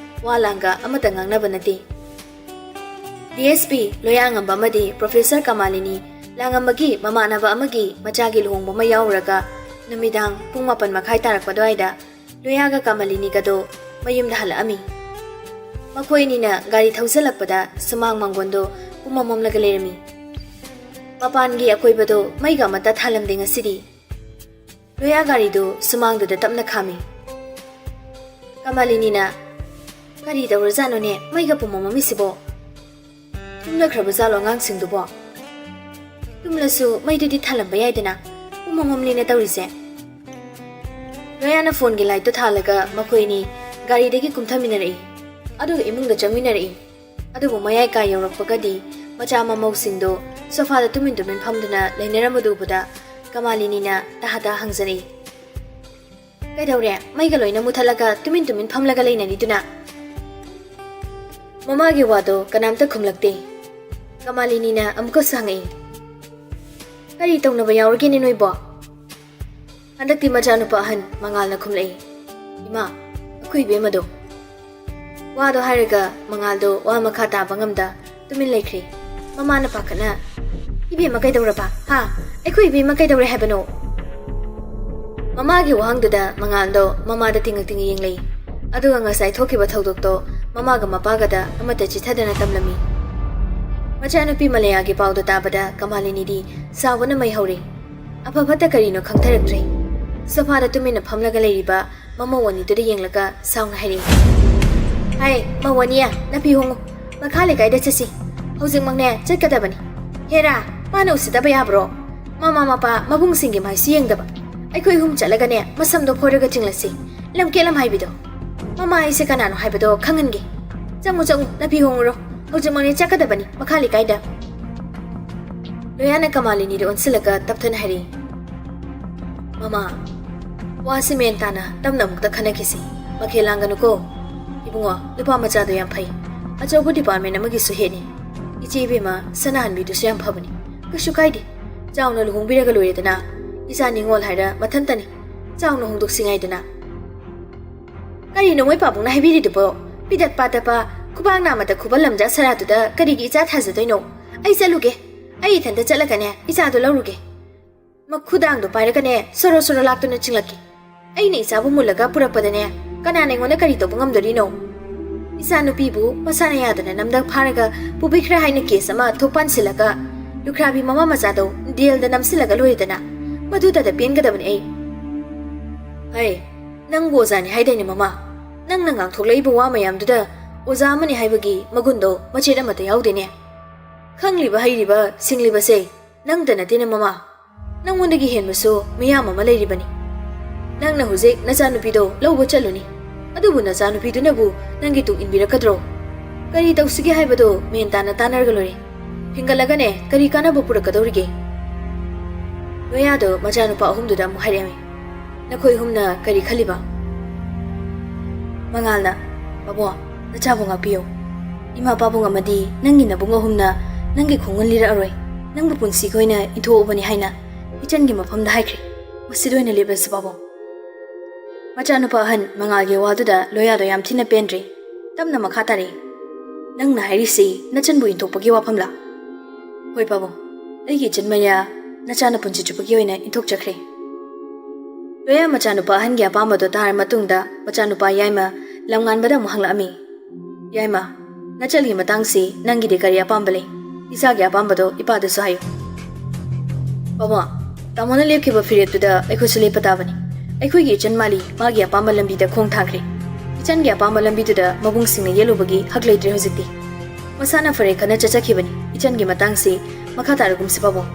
ꯋꯥ ꯂꯥꯡꯒ ꯑꯃꯠꯇ ꯉꯥꯡꯅꯕ ꯅꯠꯇꯦ꯫ ꯗꯤ ꯑꯦꯁ ꯄꯤ ꯂꯣꯌꯥꯉꯝꯕ ꯑꯃꯗꯤ ꯄ꯭ꯔꯣꯐꯦꯁꯔ ꯀꯃꯥꯂꯤꯅꯤ ꯂꯥꯡꯉꯝꯕꯒꯤ ꯃꯃꯥꯟꯅꯕ ꯑꯃꯒꯤ ꯃꯆꯥꯒꯤ ꯂꯨꯍꯣꯡꯕ ꯑꯃ ꯌꯥꯎꯔꯨꯔꯒ ꯅꯨꯃꯤꯗꯥꯡ ꯄꯨꯡ ꯃꯥꯄꯟ ꯃꯈꯥꯏ ꯇꯥꯔꯛꯄ ꯑꯗꯨꯋꯥꯏꯗ ꯂꯣꯌꯥꯒ ꯀꯃꯥꯂꯤꯅꯤꯒꯗꯣ ꯃꯌꯨꯝꯗ ꯍꯜꯂꯛꯑꯝꯃꯤ꯫ ꯃꯈꯣꯏ ꯑꯅꯤꯅ ꯒꯥꯔꯤ ꯊꯧꯖꯤꯜꯂꯛꯄꯗ ꯁꯨꯃꯥꯡ ꯃꯥꯡꯒꯣꯟꯗꯣ ꯄꯨꯝꯃꯝ ꯃꯝꯂꯒ ꯂꯩꯔꯝꯃꯤ꯫ ꯃꯄꯥꯟꯒꯤ ꯑꯀꯣꯏꯕꯗꯣ ꯃꯩꯒ ꯑꯃꯠꯇ ꯊꯥꯜꯂꯝꯗꯦ ꯉꯁꯤꯗꯤ꯫ ꯂꯣꯌꯥ ꯒꯥꯔꯤꯗꯨ ꯁꯨꯃꯥꯡꯗꯨꯗ ꯇꯞꯅ ꯈꯥꯝꯃꯤ꯫ ꯀꯃꯥꯂꯤꯅꯤꯅ, "ꯀꯔꯤ ꯇꯧꯔꯖꯥꯠꯅꯣꯅꯦ ꯃꯩꯒ ꯄꯨꯝꯃꯝ ꯃꯝꯃꯤꯁꯤꯕꯣ? ꯇꯨꯝꯅꯈ꯭ꯔꯕ ꯖꯥꯠꯂꯣ ꯑꯉꯥꯡꯁꯤꯡꯗꯨꯕꯣ? ꯇꯨꯝꯂꯁꯨ ꯃꯩꯗꯨꯗꯤ ꯊꯥꯜꯂꯝꯕ ꯌꯥꯏꯗꯅ, ꯄꯨꯝꯃꯝ ꯃꯝꯂꯤꯅ ꯇꯧꯔꯤꯁꯦ?" ꯂꯣꯌꯥꯅ ꯐꯣꯟꯒꯤ ꯂꯥꯏꯠꯇꯣ ꯊꯥꯜꯂꯒ ꯃꯈꯣꯏ ꯑꯅꯤ ꯒꯥꯔꯤꯗꯒꯤ ꯀꯨꯝꯊꯃꯤꯟꯅꯔꯛꯏ꯫ ꯑꯗꯨꯒ ꯏꯃꯨꯡꯗ ꯆꯪꯃꯤꯟꯅꯔꯛꯏ꯫ ꯑꯗꯨꯕꯨ ꯃꯌꯥꯏ ꯀꯥ ꯌꯧꯔꯛꯄꯒꯗꯤ ꯃꯆꯥ ꯃꯃꯧꯁꯤꯡꯗꯣ ꯁꯣꯐꯥꯗ ꯇꯨꯃꯤꯟ ꯇꯨꯃꯤꯟ ꯐꯝꯗꯨꯅ ꯂꯩꯅꯔꯝꯕꯗꯨ ꯎꯕꯗ ꯀꯃꯥꯂꯤꯅꯤꯅ ꯇꯍꯥ ꯇꯍꯥ ꯍꯪꯖꯔꯛꯏ, "ꯀꯩꯗꯧꯔꯦ? ꯃꯩꯒ ꯂꯣꯏꯅ ꯃꯨꯊꯠꯂꯒ ꯇꯨꯃꯤꯟ ꯇꯨꯃꯤꯟ ꯐꯝꯂꯒ ꯂꯩꯅꯔꯤꯗꯨꯅ?" ꯃꯃꯥꯒꯤ ꯋꯥꯗꯣ ꯀꯅꯥꯝꯇ ꯈꯨꯝꯂꯛꯇꯦ꯫ ꯀꯃꯥꯂꯤꯅꯤꯅ ꯑꯃꯨꯛꯀꯁꯨ ꯍꯪꯉꯛꯏ, "ꯀꯔꯤ ꯇꯧꯅꯕ ꯌꯥꯎꯔꯒꯦꯅꯦ ꯅꯣꯏꯕꯣ?" ꯍꯟꯗꯛꯇꯤ ꯃꯆꯥꯅꯨꯄꯥ ꯑꯍꯟ ꯃꯉꯥꯜꯅ ꯈꯨꯝꯂꯛꯏ, "ꯏꯃꯥ, ꯑꯩꯈꯣꯏ ꯏꯕꯦꯝꯃꯗꯣ꯫" ꯋꯥꯗꯣ ꯍꯥꯏꯔꯒ ꯃꯉꯥꯜꯗꯣ ꯋꯥ ꯃꯈꯥ ꯇꯥꯕ ꯉꯝꯗ ꯇꯨꯃꯤꯟ ꯂꯩꯈ꯭ꯔꯦ꯫ ꯃꯃꯥꯅ ꯄꯥꯈꯠꯅ, "ꯏꯕꯦꯝꯃ ꯀꯩꯗꯧꯔꯕ? ꯍꯥ? ꯑꯩꯈꯣꯏ ꯏꯕꯦꯝꯃ ꯀꯩꯗꯧꯔꯦ ꯍꯥꯏꯕꯅꯣ?" ꯃꯃꯥꯒꯤ ꯋꯥꯍꯪꯗꯨꯗ ꯃꯉꯥꯜꯗꯣ ꯃꯃꯥꯗ ꯇꯤꯡꯉ ꯇꯤꯡꯉ ꯌꯦꯡꯂꯛꯏ꯫ ꯑꯗꯨꯒ ꯉꯁꯥꯏ ꯊꯣꯛꯈꯤꯕ ꯊꯧꯗꯣꯛꯇꯣ ꯃꯃꯥꯒ ꯃꯄꯥꯒꯗ ꯑꯃꯠꯇ ꯆꯤꯊꯗꯅ ꯇꯝꯂꯝꯃꯤ꯫ ꯃꯆꯥꯅꯨꯄꯤ ꯃꯂꯌꯥꯒꯤ ꯄꯥꯎꯗꯣ ꯇꯥꯕꯗ ꯀꯃꯥꯂꯤꯅꯤꯗꯤ ꯁꯥꯎꯕꯅ ꯃꯩ ꯍꯧꯔꯦ꯫ ꯑꯐ ꯐꯠꯇ ꯀꯔꯤꯅꯣ ꯈꯪꯊꯔꯛꯇ꯭ꯔꯦ꯫ ꯁꯣꯐꯥꯗ ꯇꯨꯃꯤꯟꯅ ꯐꯝꯂꯒ ꯂꯩꯔꯤꯕ ꯃꯃꯧ ꯑꯅꯤꯗꯨꯗ ꯌꯦꯡꯂꯒ ꯁꯥꯎꯅ ꯍꯥꯏꯔꯛꯏ, "ꯍꯥꯏ, ꯃꯧ ꯑꯅꯤ, ꯅꯐꯤ ꯍꯣꯡꯉꯨ꯫ ꯃꯈꯥ ꯂꯩꯀꯥꯏꯗ ꯆꯠꯁꯤ꯫ ꯍꯧꯖꯤꯛꯃꯛꯅꯦ ꯆꯠꯀꯗꯕꯅꯤ꯫ ꯍꯦꯔꯥ, ꯃꯥꯅ ꯎꯁꯤꯠꯇꯕ ꯌꯥꯕ꯭ꯔꯣ? ꯃꯃꯥ ꯃꯄꯥ ꯃꯕꯨꯡꯁꯤꯡꯒꯤ ꯃꯥꯏꯁꯨ ꯌꯦꯡꯗꯕ꯫ ꯑꯩꯈꯣꯏ ꯑꯍꯨꯝ ꯆꯠꯂꯒꯅꯦ ꯃꯁꯝꯗꯣ ꯐꯣꯏꯔꯒ ꯆꯤꯡꯂꯁꯤ꯫ ꯂꯝꯀꯦꯠ ꯂꯝꯍꯥꯏꯕꯤꯗꯣ꯫ ꯃꯃꯥ ꯍꯥꯏꯁꯦ ꯀꯅꯥꯅꯣ ꯍꯥꯏꯕꯗꯣ ꯈꯪꯍꯟꯒꯦ꯫ ꯆꯪꯉꯨ, ꯆꯪꯉꯨ, ꯅꯐꯤ ꯍꯣꯡꯉꯨꯔꯣ꯫ ꯍꯧꯖꯤꯛꯃꯛꯅꯦ ꯆꯠꯀꯗꯕꯅꯤ ꯃꯈꯥ ꯂꯩꯀꯥꯏꯗ꯫" ꯂꯣꯌꯥꯅ ꯀꯃꯥꯂꯤꯅꯤꯗ ꯑꯣꯟꯁꯤꯜꯂꯒ ꯇꯞꯊꯅ ꯍꯥꯏꯔꯛꯏ, "ꯃꯃꯥ, ꯋꯥꯁꯤ ꯃꯦꯟ ꯇꯥꯅ ꯇꯞꯅ ꯑꯃꯨꯛꯇ ꯈꯟꯅꯈꯤꯁꯤ꯫ ꯋꯥꯈꯦꯜ ꯂꯥꯡꯒꯅꯨꯀꯣ꯫ ꯏꯕꯨꯡꯉꯣ, ꯅꯨꯄꯥ ꯃꯆꯥꯗꯣ ꯌꯥꯝ ꯐꯩ꯫ ꯑꯆꯧꯕ ꯗꯤꯄꯥꯔꯠꯃꯦꯟ ꯑꯃꯒꯤꯁꯨ ꯍꯦꯠꯅꯤ꯫ ꯏꯆꯦ ꯏꯕꯦꯝꯃ, ꯁꯅꯥꯍꯟꯕꯤꯗꯨꯁꯨ ꯌꯥꯝ ꯐꯕꯅꯤ꯫ ꯀꯩꯁꯨ ꯀꯥꯏꯗꯦ꯫ ꯆꯥꯎꯅ ꯂꯨꯍꯣꯡꯕꯤꯔꯒ ꯂꯣꯏꯔꯦꯗꯅ꯫ ꯏꯆꯥ ꯅꯤꯉꯣꯜ ꯍꯥꯏꯔ ꯃꯊꯟꯇꯅꯤ꯫ ꯆꯥꯎꯅ ꯍꯣꯡꯗꯣꯛꯁꯤ ꯉꯥꯏꯗꯅ꯫ ꯀꯔꯤꯅꯣ ꯃꯣꯏ ꯄꯥꯕꯨꯡꯅ ꯍꯥꯏꯕꯤꯔꯤꯗꯨꯕꯣ? ꯄꯤꯗꯠ ꯄꯥꯗꯠꯄ, ꯈꯨꯕꯥꯛ ꯅꯥꯝꯃꯗ ꯈꯨꯕꯜ ꯂꯝꯖꯥ ꯁꯔꯥꯗꯨꯗ ꯀꯔꯤꯒꯤ ꯏꯆꯥ ꯊꯥꯖꯗꯣꯏꯅꯣ? ꯑꯩ ꯆꯠꯂꯨꯒꯦ꯫ ꯑꯩ ꯏꯊꯟꯇ ꯆꯠꯂꯒꯅꯦ ꯏꯆꯥꯗꯣ ꯂꯧꯔꯨꯒꯦ꯫ ꯃꯈꯨꯗꯥꯡꯗꯣ ꯄꯥꯏꯔꯒꯅꯦ ꯁꯣꯔꯣ ꯁꯣꯔꯣ ꯂꯥꯛꯇꯨꯅ ꯆꯤꯡꯂꯛꯀꯦ꯫ ꯑꯩꯅ ꯏꯆꯥꯕꯨ ꯃꯨꯜꯂꯒ ꯄꯨꯔꯛꯄꯗꯅꯦ ꯀꯅꯥꯅ ꯑꯩꯉꯣꯟꯗ ꯀꯔꯤ ꯇꯧꯕ ꯉꯝꯗꯣꯔꯤꯅꯣ? ꯏꯆꯥ ꯅꯨꯄꯤꯕꯨ ꯃꯁꯥꯅ ꯌꯥꯗꯅ ꯅꯝꯗ ꯐꯥꯔꯒ ꯄꯨꯕꯤꯈ꯭ꯔꯦ ꯍꯥꯏꯅ ꯀꯦꯁ ꯑꯃ ꯊꯣꯛ ꯄꯥꯟꯁꯤꯜꯂꯒ ꯂꯨꯈ꯭ꯔꯥꯕꯤ ꯃꯃꯥ ꯃꯆꯥꯗꯣ ꯖꯦꯜꯗ ꯅꯝꯁꯤꯜꯂꯒ ꯂꯣꯏꯔꯦꯗꯅ꯫ ꯃꯗꯨꯗꯗ ꯄꯦꯟꯒꯗꯕꯅꯤ ꯑꯩ꯫ ꯍꯩ, ꯅꯪꯕꯨ ꯑꯣꯖꯥꯅꯤ ꯍꯥꯏꯗꯥꯏꯅꯦ ꯃꯃꯥ? ꯅꯪꯅ ꯉꯥꯡꯊꯣꯛꯂꯛꯏꯕ ꯋꯥ ꯃꯌꯥꯝꯗꯨꯗ ꯑꯣꯖꯥ ꯑꯃꯅꯤ ꯍꯥꯏꯕꯒꯤ ꯃꯒꯨꯟꯗꯣ ꯃꯆꯦꯠ ꯑꯃꯠꯇ ꯌꯥꯎꯗꯦꯅꯦ꯫ ꯈꯪꯂꯤꯕ ꯍꯩꯔꯤꯕ ꯁꯤꯡꯂꯤꯕꯁꯦ ꯅꯪꯇ ꯅꯠꯇꯦꯅꯦ ꯃꯃꯥ꯫ ꯅꯪꯉꯣꯟꯗꯒꯤ ꯍꯦꯟꯕꯁꯨ ꯃꯤꯌꯥꯝ ꯑꯃ ꯂꯩꯔꯤꯕꯅꯤ꯫ ꯅꯪꯅ ꯍꯧꯖꯤꯛ ꯅꯆꯥꯅꯨꯄꯤꯗꯣ ꯂꯧꯕ ꯆꯠꯂꯨꯅꯤ꯫ ꯑꯗꯨꯕꯨ ꯅꯆꯥꯅꯨꯄꯤꯗꯨꯅꯕꯨ ꯅꯪꯒꯤ ꯇꯨꯡ ꯏꯟꯕꯤꯔꯛꯀꯗ꯭ꯔꯣ? ꯀꯔꯤ ꯇꯧꯁꯤꯒꯦ ꯍꯥꯏꯕꯗꯣ ꯃꯦꯟ ꯇꯥꯅ ꯇꯥꯟꯅꯔꯒ ꯂꯣꯏꯔꯦ꯫ ꯐꯤꯡꯒꯠꯂꯒꯅꯦ ꯀꯔꯤ ꯀꯥꯟꯅꯕ ꯄꯨꯔꯛꯀꯗꯧꯔꯤꯒꯦ? ꯂꯣꯌꯥꯗꯣ ꯃꯆꯥꯅꯨꯄꯥ ꯑꯍꯨꯝꯗꯨꯗ ꯑꯃꯨꯛ ꯍꯥꯏꯔꯛꯑꯝꯃꯤ꯫ ꯅꯈꯣꯏ ꯑꯍꯨꯝꯅ ꯀꯔꯤ ꯈꯜꯂꯤꯕ? ꯃꯉꯥꯜꯅ, ꯄꯥꯕꯨꯡ, ꯅꯆꯥꯕꯨ ꯉꯥꯛꯄꯤꯌꯨ꯫ ꯏꯃꯥ ꯄꯥꯕꯨꯡ ꯑꯃꯗꯤ ꯅꯪꯒꯤ ꯅꯕꯨꯡ ꯑꯍꯨꯝꯅ ꯅꯪꯒꯤ ꯈꯣꯡꯒꯨꯟ ꯂꯤꯔꯛꯑꯔꯣꯏ, ꯅꯪꯕꯨ ꯄꯨꯟꯁꯤꯒꯤ ꯑꯣꯏꯅ ꯏꯟꯊꯣꯛꯎꯕꯅꯤ ꯍꯥꯏꯅ ꯏꯆꯟꯒꯤ ꯃꯐꯝꯗ ꯍꯥꯏꯈ꯭ꯔꯦ꯫ ꯃꯁꯤꯗ ꯑꯣꯏꯅ ꯂꯦꯞꯂꯁꯤ ꯄꯥꯕꯨꯡ꯫ ꯃꯆꯥꯅꯨꯄꯥ ꯑꯍꯟ ꯃꯉꯥꯜꯒꯤ ꯋꯥꯗꯨꯗ ꯂꯣꯌꯥꯗꯣ ꯌꯥꯝ ꯊꯤꯅ ꯄꯦꯟꯗ꯭ꯔꯦ꯫ ꯇꯞꯅ ꯃꯈꯥ ꯇꯥꯔꯛꯏ꯫ ꯅꯪꯅ ꯍꯥꯏꯔꯤꯁꯤ ꯅꯆꯟꯕꯨ ꯏꯟꯊꯣꯛꯄꯒꯤ ꯋꯥꯐꯝꯂꯥ? ꯍꯣꯏ ꯄꯥꯕꯨꯡ, ꯑꯩꯒꯤ ꯏꯆꯟ ꯃꯌꯥ ꯅꯆꯥꯅ ꯄꯨꯟꯁꯤ ꯆꯨꯞꯄꯒꯤ ꯑꯣꯏꯅ ꯏꯟꯊꯣꯛꯆꯈ꯭ꯔꯦ꯫ ꯂꯣꯌꯥ ꯃꯆꯥꯅꯨꯄꯥ ꯑꯍꯟꯒꯤ ꯑꯄꯥꯝꯕꯗꯣ ꯇꯥꯔ ꯃꯇꯨꯡꯗ ꯃꯆꯥꯅꯨꯄꯥ ꯌꯥꯏꯃ ꯂꯝꯉꯥꯟꯕꯗ ꯑꯃꯨꯛ ꯍꯪꯂꯛꯑꯝꯃꯤ꯫ ꯌꯥꯏꯃ, ꯅꯆꯜꯒꯤ ꯃꯇꯥꯡꯁꯤ ꯅꯪꯒꯤꯗꯤ ꯀꯔꯤ ꯑꯄꯥꯝꯕ ꯂꯩ? ꯏꯆꯥꯒꯤ ꯑꯄꯥꯝꯕꯗꯣ ꯏꯄꯥꯗꯁꯨ ꯍꯥꯏꯌꯨ꯫ ꯄꯥꯕꯨꯡ, ꯇꯥꯃꯣꯅ ꯂꯦꯞꯈꯤꯕ ꯐꯤꯔꯦꯞꯇꯨꯗ ꯑꯩꯈꯣꯏꯁꯨ ꯂꯦꯞꯄ ꯇꯥꯕꯅꯤ꯫ ꯑꯩꯈꯣꯏꯒꯤ ꯏꯆꯟ ꯃꯥꯂꯤ ꯃꯥꯒꯤ ꯑꯄꯥꯝꯕ ꯂꯝꯕꯤꯗ ꯈꯣꯡ ꯊꯥꯡꯈ꯭ꯔꯦ꯫ ꯏꯆꯟꯒꯤ ꯑꯄꯥꯝꯕ ꯂꯝꯕꯤꯗꯨꯗ ꯃꯕꯨꯡꯁꯤꯡꯅ ꯌꯦꯠꯂꯨꯕꯒꯤ ꯍꯛ ꯂꯩꯇ꯭ꯔꯦ ꯍꯧꯖꯤꯛꯇꯤ꯫ ꯃꯁꯥꯅ ꯐꯔꯦ ꯈꯟꯅ ꯆꯠꯆꯈꯤꯕꯅꯤ꯫ ꯏꯆꯟꯒꯤ ꯃꯇꯥꯡꯁꯤ ꯃꯈꯥ ꯇꯥꯔꯒꯨꯝꯁꯤ ꯄꯥꯕꯨꯡ꯫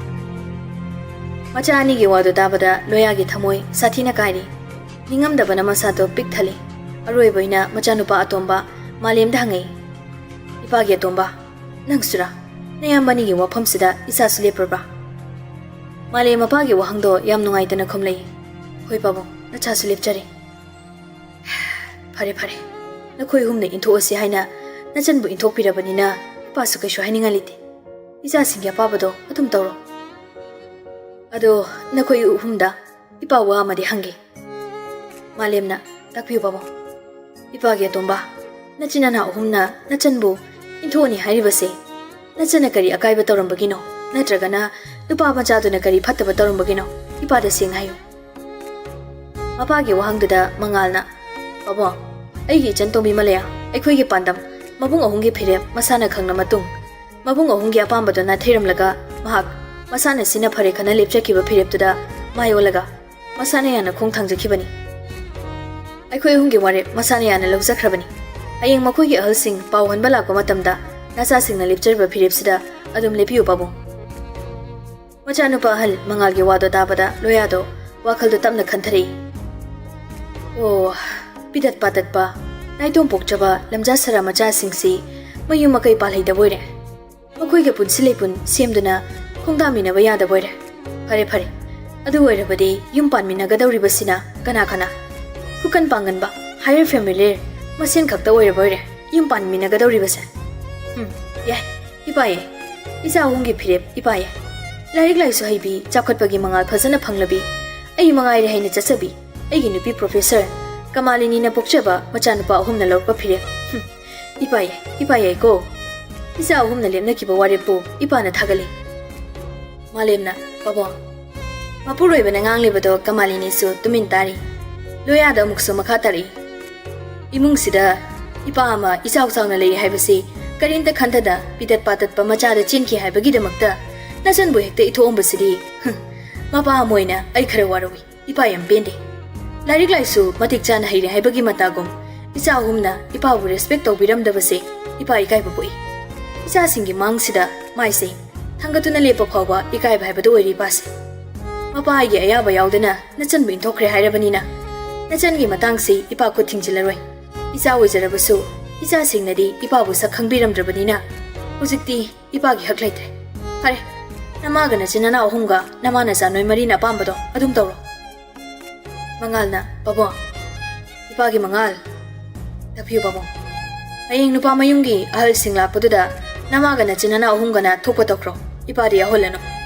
ꯃꯆꯥ ꯑꯅꯤꯒꯤ ꯋꯥꯗꯨ ꯇꯥꯕꯗ ꯂꯣꯌꯥꯒꯤ ꯊꯃꯣꯏ ꯁꯥꯊꯤꯅ ꯀꯥꯏꯔꯦ꯫ ꯅꯤꯡꯉꯝꯗꯕꯅ ꯃꯁꯥꯗꯣ ꯄꯤꯛ ꯊꯜꯂꯦ꯫ ꯑꯔꯣꯏꯕ ꯑꯣꯏꯅ ꯃꯆꯥꯅꯨꯄꯥ ꯑꯇꯣꯝꯕ ꯃꯥꯂꯦꯝꯗ ꯍꯪꯉꯛꯏ, "ꯏꯄꯥꯒꯤ ꯑꯇꯣꯝꯕ, ꯅꯪꯁꯨꯔꯥ? ꯅꯌꯥꯝꯕ ꯑꯅꯤꯒꯤ ꯋꯥꯐꯝꯁꯤꯗ ꯏꯆꯥꯁꯨ ꯂꯦꯞꯄ꯭ꯔꯕ꯭ꯔꯥ?" ꯃꯥꯂꯦꯝ ꯃꯄꯥꯒꯤ ꯋꯥꯍꯪꯗꯣ ꯌꯥꯝ ꯅꯨꯡꯉꯥꯏꯇꯅ ꯈꯨꯝꯂꯛꯏ, "ꯍꯣꯏ ꯄꯥꯕꯨꯡ, ꯅꯆꯥꯁꯨ ꯂꯦꯞꯆꯔꯦ꯫" "ꯐꯔꯦ, ꯐꯔꯦ, ꯅꯈꯣꯏ ꯑꯍꯨꯝꯅ ꯏꯟꯊꯣꯛꯑꯁꯤ ꯍꯥꯏꯅ ꯅꯆꯟꯕꯨ ꯏꯟꯊꯣꯛꯄꯤꯔꯕꯅꯤꯅ ꯏꯄꯥꯁꯨ ꯀꯩꯁꯨ ꯍꯥꯏꯅꯤꯡꯉꯥꯏ ꯂꯩꯇꯦ꯫ ꯏꯆꯥꯁꯤꯡꯒꯤ ꯑꯄꯥꯝꯕꯗꯣ ꯑꯗꯨꯝ ꯇꯧꯔꯣ꯫ ꯑꯗꯣ ꯅꯈꯣꯏ ꯑꯍꯨꯝꯗ ꯏꯄꯥ ꯋꯥ ꯑꯃꯗꯤ ꯍꯪꯒꯦ꯫" ꯃꯥꯂꯦꯝꯅ, "ꯇꯥꯛꯄꯤꯌꯨ ꯄꯥꯕꯨꯡ꯫" "ꯏꯄꯥꯒꯤ ꯑꯇꯣꯝꯕ, ꯅꯆꯤꯟ ꯅꯅꯥꯎ ꯑꯍꯨꯝꯅ ꯅꯆꯟꯕꯨ ꯏꯟꯊꯣꯛꯑꯅꯤ ꯍꯥꯏꯔꯤꯕꯁꯦ ꯅꯆꯟꯅ ꯀꯔꯤ ꯑꯀꯥꯏꯕ ꯇꯧꯔꯝꯕꯒꯤꯅꯣ? ꯅꯠꯇ꯭ꯔꯒꯅ ꯅꯨꯄꯥ ꯃꯆꯥꯗꯨꯅ ꯀꯔꯤ ꯐꯠꯇꯕ ꯇꯧꯔꯝꯕꯒꯤꯅꯣ? ꯏꯄꯥꯗ ꯁꯦꯡꯅ ꯍꯥꯏꯌꯨ꯫" ꯃꯄꯥꯒꯤ ꯋꯥꯍꯪꯗꯨꯗ ꯃꯉꯥꯜꯅ, "ꯄꯥꯕꯨꯡ, ꯑꯩꯒꯤ ꯏꯆꯟ ꯇꯣꯝꯕꯤ ꯃꯂꯌꯥ, ꯑꯩꯈꯣꯏꯒꯤ ꯄꯥꯟꯗꯝ ꯃꯕꯨꯡ ꯑꯍꯨꯝꯒꯤ ꯐꯤꯔꯦꯞ ꯃꯁꯥꯅ ꯈꯪꯂ ꯃꯇꯨꯡ, ꯃꯕꯨꯡ ꯑꯍꯨꯝꯒꯤ ꯑꯄꯥꯝꯕꯗꯣ ꯅꯥꯊꯩꯔꯝꯂꯒ ꯃꯍꯥꯛ ꯃꯁꯥꯅ ꯁꯤꯅ ꯐꯔꯦ ꯈꯟꯅ ꯂꯦꯞꯆꯈꯤꯕ ꯐꯤꯔꯦꯞꯇꯨꯗ ꯃꯥꯏ ꯑꯣꯜꯂꯒ ꯃꯁꯥꯅ ꯌꯥꯅ ꯈꯣꯡ ꯊꯥꯡꯖꯈꯤꯕꯅꯤ꯫ ꯑꯩꯈꯣꯏ ꯑꯍꯨꯝꯒꯤ ꯋꯥꯔꯦꯞ ꯃꯁꯥꯅ ꯌꯥꯅ ꯂꯧꯖꯈ꯭ꯔꯕꯅꯤ꯫ ꯍꯌꯦꯡ ꯃꯈꯣꯏꯒꯤ ꯑꯍꯜꯁꯤꯡ ꯄꯥꯎ ꯍꯟꯕ ꯂꯥꯛꯄ ꯃꯇꯝꯗ ꯅꯆꯥꯁꯤꯡꯅ ꯂꯦꯞꯆꯔꯤꯕ ꯐꯤꯔꯦꯞꯁꯤꯗ ꯑꯗꯨꯝ ꯂꯦꯞꯄꯤꯌꯨ ꯄꯥꯕꯨꯡ꯫" ꯃꯆꯥꯅꯨꯄꯥ ꯑꯍꯜ ꯃꯉꯥꯜꯒꯤ ꯋꯥꯗꯣ ꯇꯥꯕꯗ ꯂꯣꯌꯥꯗꯣ ꯋꯥꯈꯜꯗꯣ ꯇꯞꯅ ꯈꯟꯊꯔꯛꯏ꯫ "ꯑꯣ, ꯄꯤꯗꯠ ꯄꯥꯗꯠꯄ, ꯅꯥꯏꯇꯣꯝ ꯄꯣꯛꯆꯕ ꯂꯝꯖꯥ ꯁꯔꯥ ꯃꯆꯥꯁꯤꯡꯁꯤ ꯃꯌꯨꯝ ꯃꯀꯩ ꯄꯥꯜꯍꯩꯗꯕ ꯑꯣꯏꯔꯦ꯫ ꯃꯈꯣꯏꯒ ꯄꯨꯟꯁꯤ ꯂꯩꯄꯨꯟ ꯁꯦꯝꯗꯨꯅ ꯈꯣꯡꯗꯥꯃꯤꯟꯅꯕ ꯌꯥꯗꯕ ꯑꯣꯏꯔꯦ꯫ ꯐꯔꯦ, ꯐꯔꯦ, ꯑꯗꯨ ꯑꯣꯏꯔꯕꯗꯤ ꯌꯨꯝ ꯄꯥꯟꯃꯤꯟꯅꯒꯗꯧꯔꯤꯕꯁꯤꯅ ꯀꯅꯥ ꯀꯅꯥ? ꯈꯨꯀꯟ ꯄꯥꯡꯒꯟꯕ, higher familiar ꯃꯁꯦꯟ ꯈꯛꯇ ꯑꯣꯏꯔꯕ ꯑꯣꯏꯔꯦ ꯌꯨꯝ ꯄꯥꯟꯃꯤꯟꯅꯒꯗꯧꯔꯤꯕꯁꯦ꯫ ꯎꯝ, ꯌꯥꯏ, ꯏꯄꯥ ꯌꯥꯏ꯫ ꯏꯆꯥ ꯑꯍꯨꯝꯒꯤ ꯐꯤꯔꯦꯞ ꯏꯄꯥ ꯌꯥꯏ꯫ ꯂꯥꯏꯔꯤꯛ ꯂꯥꯏꯁꯨ ꯍꯩꯕꯤ, ꯆꯥꯎꯈꯠꯄꯒꯤ ꯃꯉꯥꯜ ꯐꯖꯅ ꯐꯪꯂꯕꯤ, ꯑꯩ ꯃꯉꯥꯏꯔꯦ ꯍꯥꯏꯅ ꯆꯠꯆꯕꯤ, ꯑꯩꯒꯤ ꯅꯨꯄꯤ professor ꯀꯃꯥꯂꯤꯅꯤꯅ ꯄꯣꯛꯆꯕ ꯃꯆꯥꯅꯨꯄꯥ ꯑꯍꯨꯝꯅ ꯂꯧꯔꯛꯄ ꯐꯤꯔꯦꯞ꯫ ꯍꯨꯝ, ꯏꯄꯥ ꯌꯥꯏ, ꯏꯄꯥ ꯌꯥꯏꯀꯣ꯫ ꯏꯆꯥ ꯑꯍꯨꯝꯅ ꯂꯦꯞꯅꯈꯤꯕ ꯋꯥꯔꯦꯞꯄꯨ ꯏꯄꯥꯅ ꯊꯥꯒꯠꯂꯤ꯫" ꯃꯥꯂꯦꯝꯅ, "ꯄꯥꯕꯨꯡ, ꯃꯄꯨꯔꯣꯏꯕꯅ ꯉꯥꯡꯂꯤꯕꯗꯣ ꯀꯃꯥꯂꯤꯅꯤꯁꯨ ꯇꯨꯃꯤꯟ ꯇꯥꯔꯤ꯫" ꯂꯣꯌꯥꯗ ꯑꯃꯨꯛꯁꯨ ꯃꯈꯥ ꯇꯥꯔꯛꯏ꯫ "ꯏꯃꯨꯡꯁꯤꯗ ꯏꯄꯥ ꯑꯃ ꯏꯆꯥꯎ ꯆꯥꯎꯅ ꯂꯩꯔꯤ ꯍꯥꯏꯕꯁꯤ ꯀꯔꯤꯝꯇ ꯈꯟꯊꯗ ꯄꯤꯗꯠ ꯄꯥꯗꯠꯄ ꯃꯆꯥꯗ ꯆꯦꯟꯈꯤ ꯍꯥꯏꯕꯒꯤꯗꯃꯛꯇ ꯅꯆꯟꯕꯨ ꯍꯦꯛꯇ ꯏꯊꯣꯛꯑꯝꯕꯁꯤꯗꯤ, ꯍꯨꯝ, ꯃꯄꯥ ꯑꯃ ꯑꯣꯏꯅ ꯑꯩ ꯈꯔ ꯋꯥꯔꯧꯏ꯫ ꯏꯄꯥ ꯌꯥꯝ ꯄꯦꯟꯗꯦ꯫ ꯂꯥꯏꯔꯤꯛ ꯂꯥꯏꯁꯨ ꯃꯇꯤꯛ ꯆꯥꯅ ꯍꯩꯔꯦ ꯍꯥꯏꯕꯒꯤ ꯃꯇꯥꯒꯨꯝ ꯏꯆꯥ ꯑꯍꯨꯝꯅ ꯏꯄꯥꯕꯨ respect ꯇꯧꯕꯤꯔꯝꯗꯕꯁꯦ ꯏꯄꯥ ꯏꯀꯥꯏꯕ ꯄꯣꯛꯏ꯫ ꯏꯆꯥꯁꯤꯡꯒꯤ ꯃꯥꯡꯁꯤꯗ ꯃꯥꯏꯁꯦ ꯊꯥꯡꯒꯠꯇꯨꯅ ꯂꯦꯞꯄ ꯐꯥꯎꯕ ꯏꯀꯥꯏꯕ ꯍꯥꯏꯕꯗꯨ ꯑꯣꯏꯔꯦ ꯏꯄꯥꯁꯦ꯫ ꯃꯄꯥ ꯑꯩꯒꯤ ꯑꯌꯥꯕ ꯌꯥꯎꯗꯅ ꯅꯆꯟꯕꯨ ꯏꯟꯊꯣꯛꯈ꯭ꯔꯦ ꯍꯥꯏꯔꯕꯅꯤꯅ ꯅꯆꯟꯒꯤ ꯃꯇꯥꯡꯁꯤ ꯏꯄꯥ ꯈꯨꯠ ꯊꯤꯡꯖꯤꯜꯂꯔꯣꯏ꯫ ꯏꯆꯥ ꯑꯣꯏꯖꯔꯕꯁꯨ ꯏꯆꯥꯁꯤꯡꯅꯗꯤ ꯏꯄꯥꯕꯨ ꯁꯛ ꯈꯪꯕꯤꯔꯝꯗ꯭ꯔꯕꯅꯤꯅ ꯍꯧꯖꯤꯛꯇꯤ ꯏꯄꯥꯒꯤ ꯍꯛ ꯂꯩꯇ꯭ꯔꯦ꯫ ꯐꯔꯦ, ꯅꯃꯥꯒ ꯅꯆꯤꯟ ꯅꯅꯥꯎ ꯑꯍꯨꯝꯒ ꯅꯃꯥ ꯅꯆꯥ ꯅꯣꯏ ꯃꯔꯤꯅ ꯑꯄꯥꯝꯕꯗꯣ ꯑꯗꯨꯝ ꯇꯧꯔꯣ꯫" ꯃꯉꯥꯜꯅ, "ꯄꯥꯕꯨꯡ, ꯏꯄꯥꯒꯤ ꯃꯉꯥꯜ, ꯇꯥꯕꯤꯌꯨ ꯄꯥꯕꯨꯡ, ꯍꯌꯦꯡ ꯅꯨꯄꯥ ꯃꯌꯨꯝꯒꯤ ꯑꯍꯜꯁꯤꯡ ꯂꯥꯛꯄꯗꯨꯗ ꯅꯃꯥꯒ ꯅꯆꯤꯟ ꯅꯅꯥꯎ ꯑꯍꯨꯝꯒꯅ ꯊꯣꯛꯄ ꯇꯧꯈ꯭ꯔꯣ꯫ ꯏꯄꯥꯗꯤ ꯌꯥꯎꯍꯜꯂꯅꯨ꯫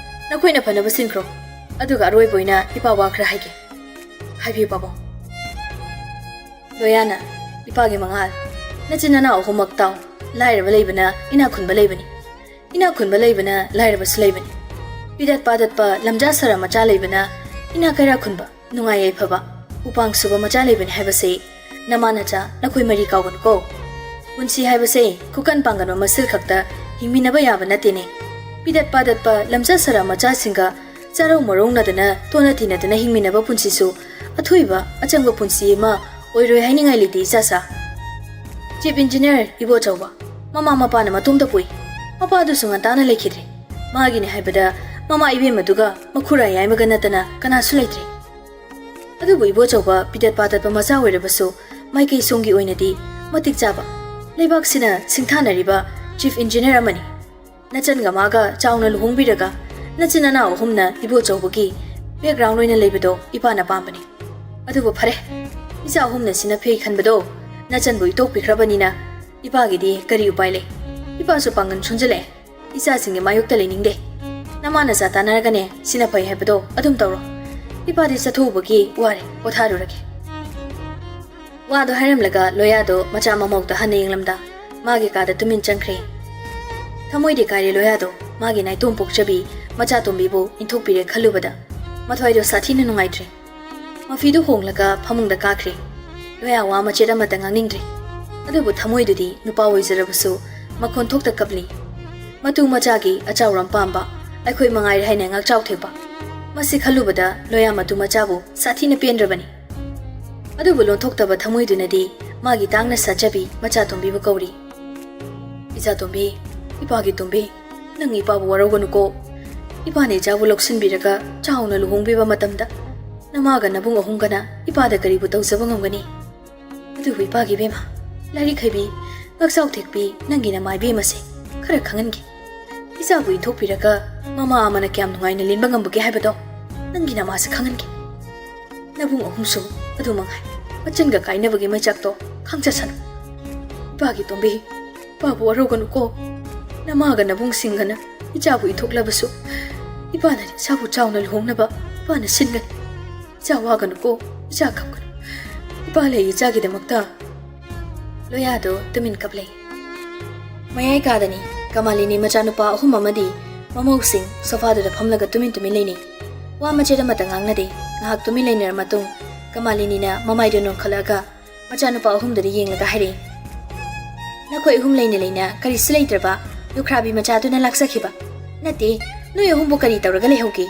ꯅꯈꯣꯏꯅ ꯐꯅꯕ ꯁꯤꯟꯈ꯭ꯔꯣ꯫ ꯑꯗꯨꯒ ꯑꯔꯣꯏꯕ ꯑꯣꯏꯅ ꯏꯄꯥ ꯋꯥ ꯈꯔ ꯍꯥꯏꯒꯦ꯫ ꯍꯥꯏꯕꯤꯌꯨ ꯄꯥꯕꯨꯡ꯫ ꯂꯣꯌꯥꯅ, ꯏꯄꯥꯒꯤ ꯃꯉꯥꯜ, ꯅꯆꯤꯟ ꯅꯅꯥꯎ ꯑꯍꯨꯝꯃꯛ ꯇꯥꯎ꯫ ꯂꯥꯏꯔꯕ ꯂꯩꯕꯅ ꯏꯅꯥꯛ ꯈꯨꯟꯕ ꯂꯩꯕꯅꯤ꯫ ꯏꯅꯥꯛ ꯈꯨꯟꯕ ꯂꯩꯕꯅ ꯂꯥꯏꯔꯕꯁꯨ ꯂꯩꯕꯅꯤ꯫ ꯄꯤꯗꯠ ꯄꯥꯗꯠꯄ ꯂꯝꯖꯥ ꯁꯔꯥ ꯃꯆꯥ ꯂꯩꯕꯅ ꯏꯅꯥꯛ ꯀꯩꯔꯥꯛ ꯈꯨꯟꯕ, ꯅꯨꯡꯉꯥꯏ ꯌꯥꯏꯐꯕ, ꯎꯄꯥꯡ ꯁꯨꯕ ꯃꯆꯥ ꯂꯩꯕꯅꯤ ꯍꯥꯏꯕꯁꯤ ꯅꯃꯥ ꯅꯆꯥ ꯅꯈꯣꯏ ꯃꯔꯤ ꯀꯥꯎꯒꯅꯨꯀꯣ꯫ ꯄꯨꯟꯁꯤ ꯍꯥꯏꯕꯁꯦ ꯈꯨꯀꯟ ꯄꯥꯡꯒꯟꯕ ꯃꯁꯦꯜ ꯈꯛꯇ ꯍꯤꯡꯃꯤꯟꯅꯕ ꯌꯥꯕ ꯅꯠꯇꯦꯅꯦ꯫ ꯄꯤꯗꯠ ꯄꯥꯗꯠꯄ ꯂꯝꯖꯥ ꯁꯔꯥ ꯃꯆꯥꯁꯤꯡꯒ ꯆꯥꯔꯧ ꯃꯔꯧꯅꯗꯅ ꯇꯣꯟꯅ ꯇꯤꯟꯅꯗꯅ ꯍꯤꯡꯃꯤꯟꯅꯕ ꯄꯨꯟꯁꯤꯁꯨ ꯑꯊꯣꯏꯕ ꯑꯆꯪꯕ ꯄꯨꯟꯁꯤ ꯑꯃ ꯑꯣꯏꯔꯣꯏ ꯍꯥꯏꯅꯤꯡꯉꯥꯏ ꯂꯩꯇꯦ ꯏꯆꯥꯁꯥ꯫ ꯆꯤꯐ ꯏꯟꯖꯤꯅꯤꯌꯔ ꯏꯕꯣꯆꯧꯕ, ꯃꯃꯥ ꯃꯄꯥꯅ ꯃꯇꯣꯝꯇ ꯄꯣꯛꯏ꯫ ꯃꯄꯥꯗꯨꯁꯨ ꯉꯟꯇꯥꯅ ꯂꯩꯈꯤꯗ꯭ꯔꯦ꯫ ꯃꯥꯒꯤꯅꯦ ꯍꯥꯏꯕꯗ ꯃꯃꯥ ꯏꯕꯦꯝꯃꯗꯨꯒ ꯃꯈꯨꯔꯥ ꯌꯥꯏꯃꯒ ꯅꯠꯇꯅ ꯀꯅꯥꯁꯨ ꯂꯩꯇ꯭ꯔꯦ꯫ ꯑꯗꯨꯕꯨ ꯏꯕꯣꯆꯧꯕ ꯄꯤꯗꯠ ꯄꯥꯗꯠꯄ ꯃꯆꯥ ꯑꯣꯏꯔꯕꯁꯨ ꯃꯥꯏꯀꯩ ꯁꯣꯝꯒꯤ ꯑꯣꯏꯅꯗꯤ ꯃꯇꯤꯛ ꯆꯥꯕ, ꯂꯩꯕꯥꯛꯁꯤꯅ ꯁꯤꯡꯊꯥꯅꯔꯤꯕ ꯆꯤꯐ ꯏꯟꯖꯤꯅꯤꯌꯔ ꯑꯃꯅꯤ꯫ ꯅꯆꯟꯒ ꯃꯥꯒ ꯆꯥꯎꯅ ꯂꯨꯍꯣꯡꯕꯤꯔꯒ ꯅꯆꯤꯟ ꯅꯅꯥꯎ ꯑꯍꯨꯝꯅ ꯏꯕꯣꯆꯧꯕꯒꯤ ꯕꯦꯛꯒ꯭ꯔꯥꯎꯟ ꯑꯣꯏꯅ ꯂꯩꯕꯗꯣ ꯏꯄꯥꯅ ꯄꯥꯝꯕꯅꯤ꯫ ꯑꯗꯨꯕꯨ ꯐꯔꯦ, ꯏꯆꯥ ꯑꯍꯨꯝꯅ ꯁꯤꯅ ꯐꯩ ꯈꯟꯕꯗꯣ ꯅꯆꯟꯕꯨ ꯏꯇꯣꯛꯄꯤꯈ꯭ꯔꯕꯅꯤꯅ ꯏꯄꯥꯒꯤꯗꯤ ꯀꯔꯤ ꯎꯄꯥꯏ ꯂꯩ? ꯏꯄꯥꯁꯨ ꯄꯥꯡꯒꯜ ꯁꯣꯟꯖꯜꯂꯛꯑꯦ꯫ ꯏꯆꯥꯁꯤꯡꯒꯤ ꯃꯥꯌꯣꯛꯇ ꯂꯩꯅꯤꯡꯗꯦ꯫ ꯅꯃꯥ ꯅꯆꯥ ꯇꯥꯟꯅꯔꯒꯅꯦ ꯁꯤꯅ ꯐꯩ ꯍꯥꯏꯕꯗꯣ ꯑꯗꯨꯝ ꯇꯧꯔꯣ꯫ ꯏꯄꯥꯗꯤ ꯆꯠꯊꯣꯛꯎꯕꯒꯤ ꯋꯥꯔꯦ, ꯄꯣꯊꯥꯔꯨꯔꯒꯦ꯫ ꯋꯥꯗꯣ ꯍꯥꯏꯔꯝꯂꯒ ꯂꯣꯌꯥꯗꯣ ꯃꯆꯥ ꯃꯃꯧꯗ ꯍꯟꯅ ꯌꯦꯡꯂꯝꯗ ꯃꯥꯒꯤ ꯀꯥꯗ ꯇꯨꯃꯤꯟ ꯆꯪꯈ꯭ꯔꯦ꯫ ꯊꯃꯣꯏꯗꯤ ꯀꯥꯏꯔꯦ ꯂꯣꯌꯥꯗꯣ꯫ ꯃꯥꯒꯤ ꯅꯥꯏꯇꯣꯝ ꯄꯣꯛꯆꯕꯤ ꯃꯆꯥꯇꯣꯝꯕꯤꯕꯨ ꯏꯟꯊꯣꯛꯄꯤꯔꯦ ꯈꯜꯂꯨꯕꯗ ꯃꯊ꯭ꯋꯥꯏꯗꯣ ꯁꯥꯊꯤꯅ ꯅꯨꯡꯉꯥꯏꯇ꯭ꯔꯦ꯫ ꯃꯐꯤꯗꯨ ꯍꯣꯡꯂꯒ ꯐꯃꯨꯡꯗ ꯀꯥꯈ꯭ꯔꯦ꯫ ꯂꯣꯌꯥ ꯋꯥ ꯃꯆꯦꯠ ꯑꯃꯠꯇ ꯉꯥꯡꯅꯤꯡꯗ꯭ꯔꯦ꯫ ꯑꯗꯨꯕꯨ ꯊꯃꯣꯏꯗꯨꯗꯤ ꯅꯨꯄꯥ ꯑꯣꯏꯖꯔꯕꯁꯨ ꯃꯈꯣꯟ ꯊꯣꯛꯇ ꯀꯞꯂꯤ꯫ ꯃꯇꯨ ꯃꯆꯥꯒꯤ ꯑꯆꯥꯎꯔꯝ ꯄꯥꯝꯕ ꯑꯩꯈꯣꯏ ꯃꯉꯥꯏꯔꯦ ꯍꯥꯏꯅ ꯉꯥꯛꯆꯥꯎ ꯊꯦꯛꯄ꯫ ꯃꯁꯤ ꯈꯜꯂꯨꯕꯗ ꯂꯣꯌꯥ ꯃꯇꯨ ꯃꯆꯥꯕꯨ ꯁꯥꯊꯤꯅ ꯄꯦꯟꯗ꯭ꯔꯕꯅꯤ꯫ ꯑꯗꯨꯕꯨ ꯂꯣꯟꯊꯣꯛꯇꯕ ꯊꯃꯣꯏꯗꯨꯅꯗꯤ ꯃꯥꯒꯤ ꯇꯥꯡꯅ ꯁꯥꯠꯆꯕꯤ ꯃꯆꯥꯇꯣꯝꯕꯤꯕꯨ ꯀꯧꯔꯤ꯫ "ꯏꯆꯥꯇꯣꯝꯕꯤ, ꯏꯄꯥꯒꯤ ꯇꯣꯝꯕꯤ, ꯅꯪ ꯏꯄꯥꯕꯨ ꯋꯥꯔꯧꯒꯅꯨꯀꯣ꯫ ꯏꯄꯥꯅ ꯏꯆꯥꯕꯨ ꯂꯧꯁꯤꯟꯕꯤꯔꯒ ꯆꯥꯎꯅ ꯂꯨꯍꯣꯡꯕꯤꯕ ꯃꯇꯝꯗ ꯅꯃꯥꯒ ꯅꯕꯨꯡ ꯑꯍꯨꯝꯒꯅ ꯏꯄꯥꯗ ꯀꯔꯤꯕꯨ ꯇꯧꯖꯕ ꯉꯝꯒꯅꯤ? ꯑꯗꯨꯕꯨ ꯏꯄꯥꯒꯤ ꯏꯕꯦꯝꯃ, ꯂꯥꯏꯔꯤꯛ ꯍꯩꯕꯤ, ꯉꯥꯛꯆꯥꯎ ꯊꯦꯛꯄꯤ ꯅꯪꯒꯤ ꯅꯃꯥ ꯏꯕꯦꯝꯃꯁꯦ ꯈꯔ ꯈꯪꯍꯟꯒꯦ꯫ ꯏꯆꯥꯕꯨ ꯏꯟꯊꯣꯛꯄꯤꯔꯒ ꯃꯃꯥ ꯑꯃꯅ ꯀꯌꯥꯝ ꯅꯨꯡꯉꯥꯏꯅ ꯂꯦꯟꯕ ꯉꯝꯕꯒꯦ ꯍꯥꯏꯕꯗꯣ ꯅꯪꯒꯤ ꯅꯃꯥꯁꯦ ꯈꯪꯍꯟꯒꯦ꯫ ꯅꯕꯨꯡ ꯑꯍꯨꯝꯁꯨ ꯑꯗꯨ ꯃꯉꯥꯏ꯫ ꯃꯆꯤꯟꯒ ꯀꯥꯏꯅꯕꯒꯤ ꯃꯩꯆꯥꯛꯇꯣ ꯈꯥꯡꯖꯁꯅꯨ꯫ ꯏꯄꯥꯒꯤ ꯇꯣꯝꯕꯤ, ꯏꯄꯥꯕꯨ ꯋꯥꯔꯧꯒꯅꯨꯀꯣ꯫ ꯅꯃꯥꯒ ꯅꯕꯨꯡꯁꯤꯡꯒꯅ ꯏꯆꯥꯕꯨ ꯏꯟꯊꯣꯛꯂꯕꯁꯨ, ꯏꯄꯥꯅꯗꯤ ꯏꯆꯥꯕꯨ ꯆꯥꯎꯅ ꯂꯨꯍꯣꯡꯅꯕ ꯏꯄꯥꯅ ꯁꯤꯟꯒꯅꯤ꯫ ꯏꯆꯥ ꯋꯥꯒꯅꯨꯀꯣ, ꯏꯆꯥ ꯀꯞꯀꯅꯨ꯫ ꯏꯄꯥ ꯂꯩ ꯏꯆꯥꯒꯤꯗꯃꯛꯇ꯫ ꯂꯣꯌꯥꯗꯣ ꯇꯨꯃꯤꯟ ꯀꯞꯂꯦ꯫ ꯃꯌꯥꯏ ꯀꯥꯗꯅꯤ ꯀꯃꯥꯂꯤꯅꯤ ꯃꯆꯥꯅꯨꯄꯥ ꯑꯍꯨꯝ ꯑꯃꯗꯤ ꯃꯃꯧꯁꯤꯡ ꯁꯣꯐꯥꯗꯨꯗ ꯐꯝꯂꯒ ꯇꯨꯃꯤꯟ ꯇꯨꯃꯤꯟ ꯂꯩꯅꯩ꯫ ꯋꯥ ꯃꯆꯦꯠ ꯑꯃꯠꯇ ꯉꯥꯡꯅꯗꯦ꯫ ꯉꯥꯏꯍꯥꯛ ꯇꯨꯃꯤꯟ ꯂꯩꯅꯔ ꯃꯇꯨꯡ ꯀꯃꯥꯂꯤꯅꯤꯅ ꯃꯃꯥꯏꯗꯨ ꯅꯣꯟꯈꯠꯂꯛꯑꯒ ꯃꯆꯥꯅꯨꯄꯥ ꯑꯍꯨꯝꯗꯨꯗ ꯌꯦꯡꯂꯒ ꯍꯥꯏꯔꯛꯏ, "ꯅꯈꯣꯏ ꯑꯍꯨꯝ ꯂꯩꯅ ꯂꯩꯅ ꯀꯔꯤꯁꯨ ꯂꯩꯇ꯭ꯔꯕ ꯂꯨꯈ꯭ꯔꯥꯕꯤ ꯃꯆꯥꯗꯨꯅ ꯂꯥꯛꯆꯈꯤꯕ? ꯅꯠꯇꯦ, ꯅꯣꯏ ꯑꯍꯨꯝꯕꯨ ꯀꯔꯤ ꯇꯧꯔꯒ ꯂꯩꯍꯧꯒꯦ?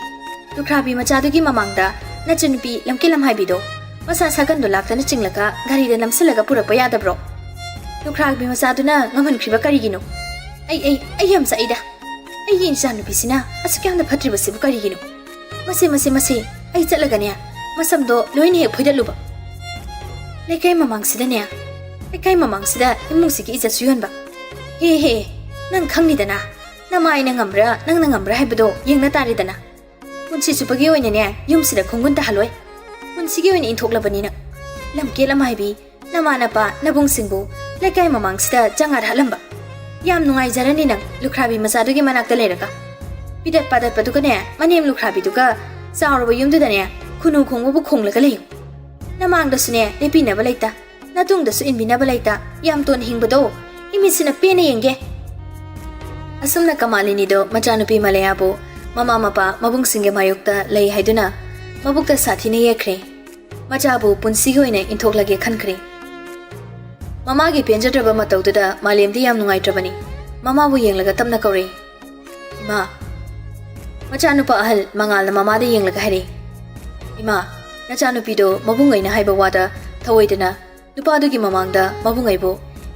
ꯂꯨꯈ꯭ꯔꯥꯕꯤ ꯃꯆꯥꯗꯨꯒꯤ ꯃꯃꯥꯡꯗ ꯅꯆꯟꯅꯨꯄꯤ ꯂꯝꯀꯦꯠ ꯂꯝꯍꯥꯏꯕꯤꯗꯣ ꯃꯁꯥ ꯁꯥꯒꯟꯗꯣ ꯂꯥꯛꯇꯅ ꯆꯤꯡꯂꯒ ꯒꯥꯔꯤꯗ ꯅꯝꯁꯤꯜꯂꯒ ꯄꯨꯔꯛꯄ ꯌꯥꯗꯕ꯭ꯔꯣ? ꯂꯨꯈ꯭ꯔꯥꯕꯤ ꯃꯆꯥꯗꯨꯅ ꯉꯝꯍꯟꯈ꯭ꯔꯤꯕ ꯀꯔꯤꯒꯤꯅꯣ? ꯑꯩ, ꯑꯩ, ꯑꯩ ꯌꯥꯝ ꯆꯥꯛꯏꯗ꯫ ꯑꯩꯒꯤ ꯏꯆꯥꯅꯨꯄꯤꯁꯤꯅ ꯑꯁꯨꯛ ꯌꯥꯝꯅ ꯐꯠꯇ꯭ꯔꯤꯕꯁꯤꯕꯨ ꯀꯔꯤꯒꯤꯅꯣ? ꯃꯁꯦ, ꯃꯁꯦ, ꯃꯁꯦ, ꯑꯩ ꯆꯠꯂꯒꯅꯦ, ꯃꯁꯝꯗꯣ ꯂꯣꯏꯅ ꯍꯦꯛ ꯐꯣꯏꯗꯠꯂꯨꯕ꯫ ꯂꯩꯀꯥꯏ ꯃꯃꯥꯡꯁꯤꯗꯅꯦ, ꯂꯩꯀꯥꯏ ꯃꯃꯥꯡꯁꯤꯗ ꯏꯃꯨꯡꯁꯤꯒꯤ ꯏꯖꯠꯁꯨ ꯌꯣꯟꯕ꯫ ꯍꯦ, ꯍꯦ, ꯅꯪ ꯈꯪꯅꯤꯗꯅ, ꯅꯃꯥꯏꯅ ꯉꯝꯕ꯭ꯔꯥ, ꯅꯪꯅ ꯉꯝꯕ꯭ꯔꯥ ꯍꯥꯏꯕꯗꯣ ꯌꯦꯡꯅ ꯇꯥꯔꯦꯗꯅ꯫ ꯄꯨꯟꯁꯤ ꯆꯨꯞꯄꯒꯤ ꯑꯣꯏꯅꯅꯦ, ꯌꯨꯝꯁꯤꯗ ꯈꯣꯡꯒꯨꯟ ꯇꯥꯍꯜꯂꯣꯏ꯫ ꯄꯨꯟꯁꯤꯒꯤ ꯑꯣꯏꯅ ꯏꯟꯊꯣꯛꯂꯕꯅꯤꯅ꯫ ꯂꯝꯀꯦꯠ ꯂꯝꯍꯥꯏꯕꯤ, ꯅꯃꯥ ꯅꯄꯥ ꯅꯕꯨꯡꯁꯤꯡꯕꯨ ꯂꯩꯀꯥꯏ ꯃꯃꯥꯡꯁꯤꯗ ꯆꯪꯉꯥ ꯍꯥꯠꯂꯝꯕ꯫ ꯌꯥꯝ ꯅꯨꯡꯉꯥꯏꯖꯔꯅꯤ ꯅꯪ ꯂꯨꯈ꯭ꯔꯥꯕꯤ ꯃꯆꯥꯗꯨꯒꯤ ꯃꯅꯥꯛꯇ ꯂꯩꯔꯒ꯫ ꯄꯤꯗꯠ ꯄꯥꯗꯠꯄꯗꯨꯒꯅꯦ, ꯃꯅꯦꯝ ꯂꯨꯈ꯭ꯔꯥꯕꯤꯗꯨꯒ ꯆꯥꯎꯔꯕ ꯌꯨꯝꯗꯨꯗꯅꯦ, ꯈꯨꯅꯨ ꯈꯣꯡꯕꯕꯨ ꯈꯣꯡꯂꯒ ꯂꯩꯌꯨ꯫ ꯅꯃꯥꯡꯗꯁꯨꯅꯦ ꯂꯦꯞꯄꯤꯅꯕ ꯂꯩꯇ, ꯅꯇꯨꯡꯗꯁꯨ ꯏꯟꯕꯤꯅꯕ ꯂꯩꯇ, ꯌꯥꯝ ꯇꯣꯟꯅ ꯍꯤꯡꯕꯗꯣ ꯏꯃꯤꯠꯁꯤꯅ ꯄꯦꯟꯅ ꯌꯦꯡꯒꯦ꯫ ꯑꯁꯨꯝꯅ ꯀꯃꯥꯂꯤꯅꯤꯗꯣ ꯃꯆꯥꯅꯨꯄꯤ ꯃꯂꯌꯥꯕꯨ ꯃꯃꯥ ꯃꯄꯥ ꯃꯕꯨꯡꯁꯤꯡꯒꯤ ꯃꯥꯌꯣꯛꯇ ꯂꯩ ꯍꯥꯏꯗꯨꯅ ꯃꯕꯨꯛꯇ ꯁꯥꯊꯤꯅ ꯌꯦꯛꯈ꯭ꯔꯦ꯫ ꯃꯆꯥꯕꯨ ꯄꯨꯟꯁꯤꯒꯤ ꯑꯣꯏꯅ ꯏꯟꯊꯣꯛꯂꯒꯦ ꯈꯟꯈ꯭ꯔꯦ꯫ ꯃꯃꯥꯒꯤ ꯄꯦꯟꯖꯗ꯭ꯔꯕ ꯃꯇꯧꯗꯨꯗ ꯃꯥꯂꯦꯝꯗꯤ ꯌꯥꯝ ꯅꯨꯡꯉꯥꯏꯇ꯭ꯔꯕꯅꯤ꯫ ꯃꯃꯥꯕꯨ ꯌꯦꯡꯂꯒ ꯇꯞꯅ ꯀꯧꯔꯛꯏ, "ꯏꯃꯥ!" ꯃꯆꯥꯅꯨꯄꯥ ꯑꯍꯜ ꯃꯉꯥꯜꯅ ꯃꯃꯥꯗ ꯌꯦꯡꯂꯒ ꯍꯥꯏꯔꯛꯏ, "ꯏꯃꯥ, ꯅꯆꯥꯅꯨꯄꯤꯗꯣ ꯃꯕꯨꯡꯉꯩꯅ ꯍꯥꯏꯕ ꯋꯥꯗ ꯊꯧꯑꯣꯏꯗꯅ ꯅꯨꯄꯥꯗꯨꯒꯤ ꯃꯃꯥꯡꯗ ꯃꯕꯨꯡꯉꯩꯕꯨ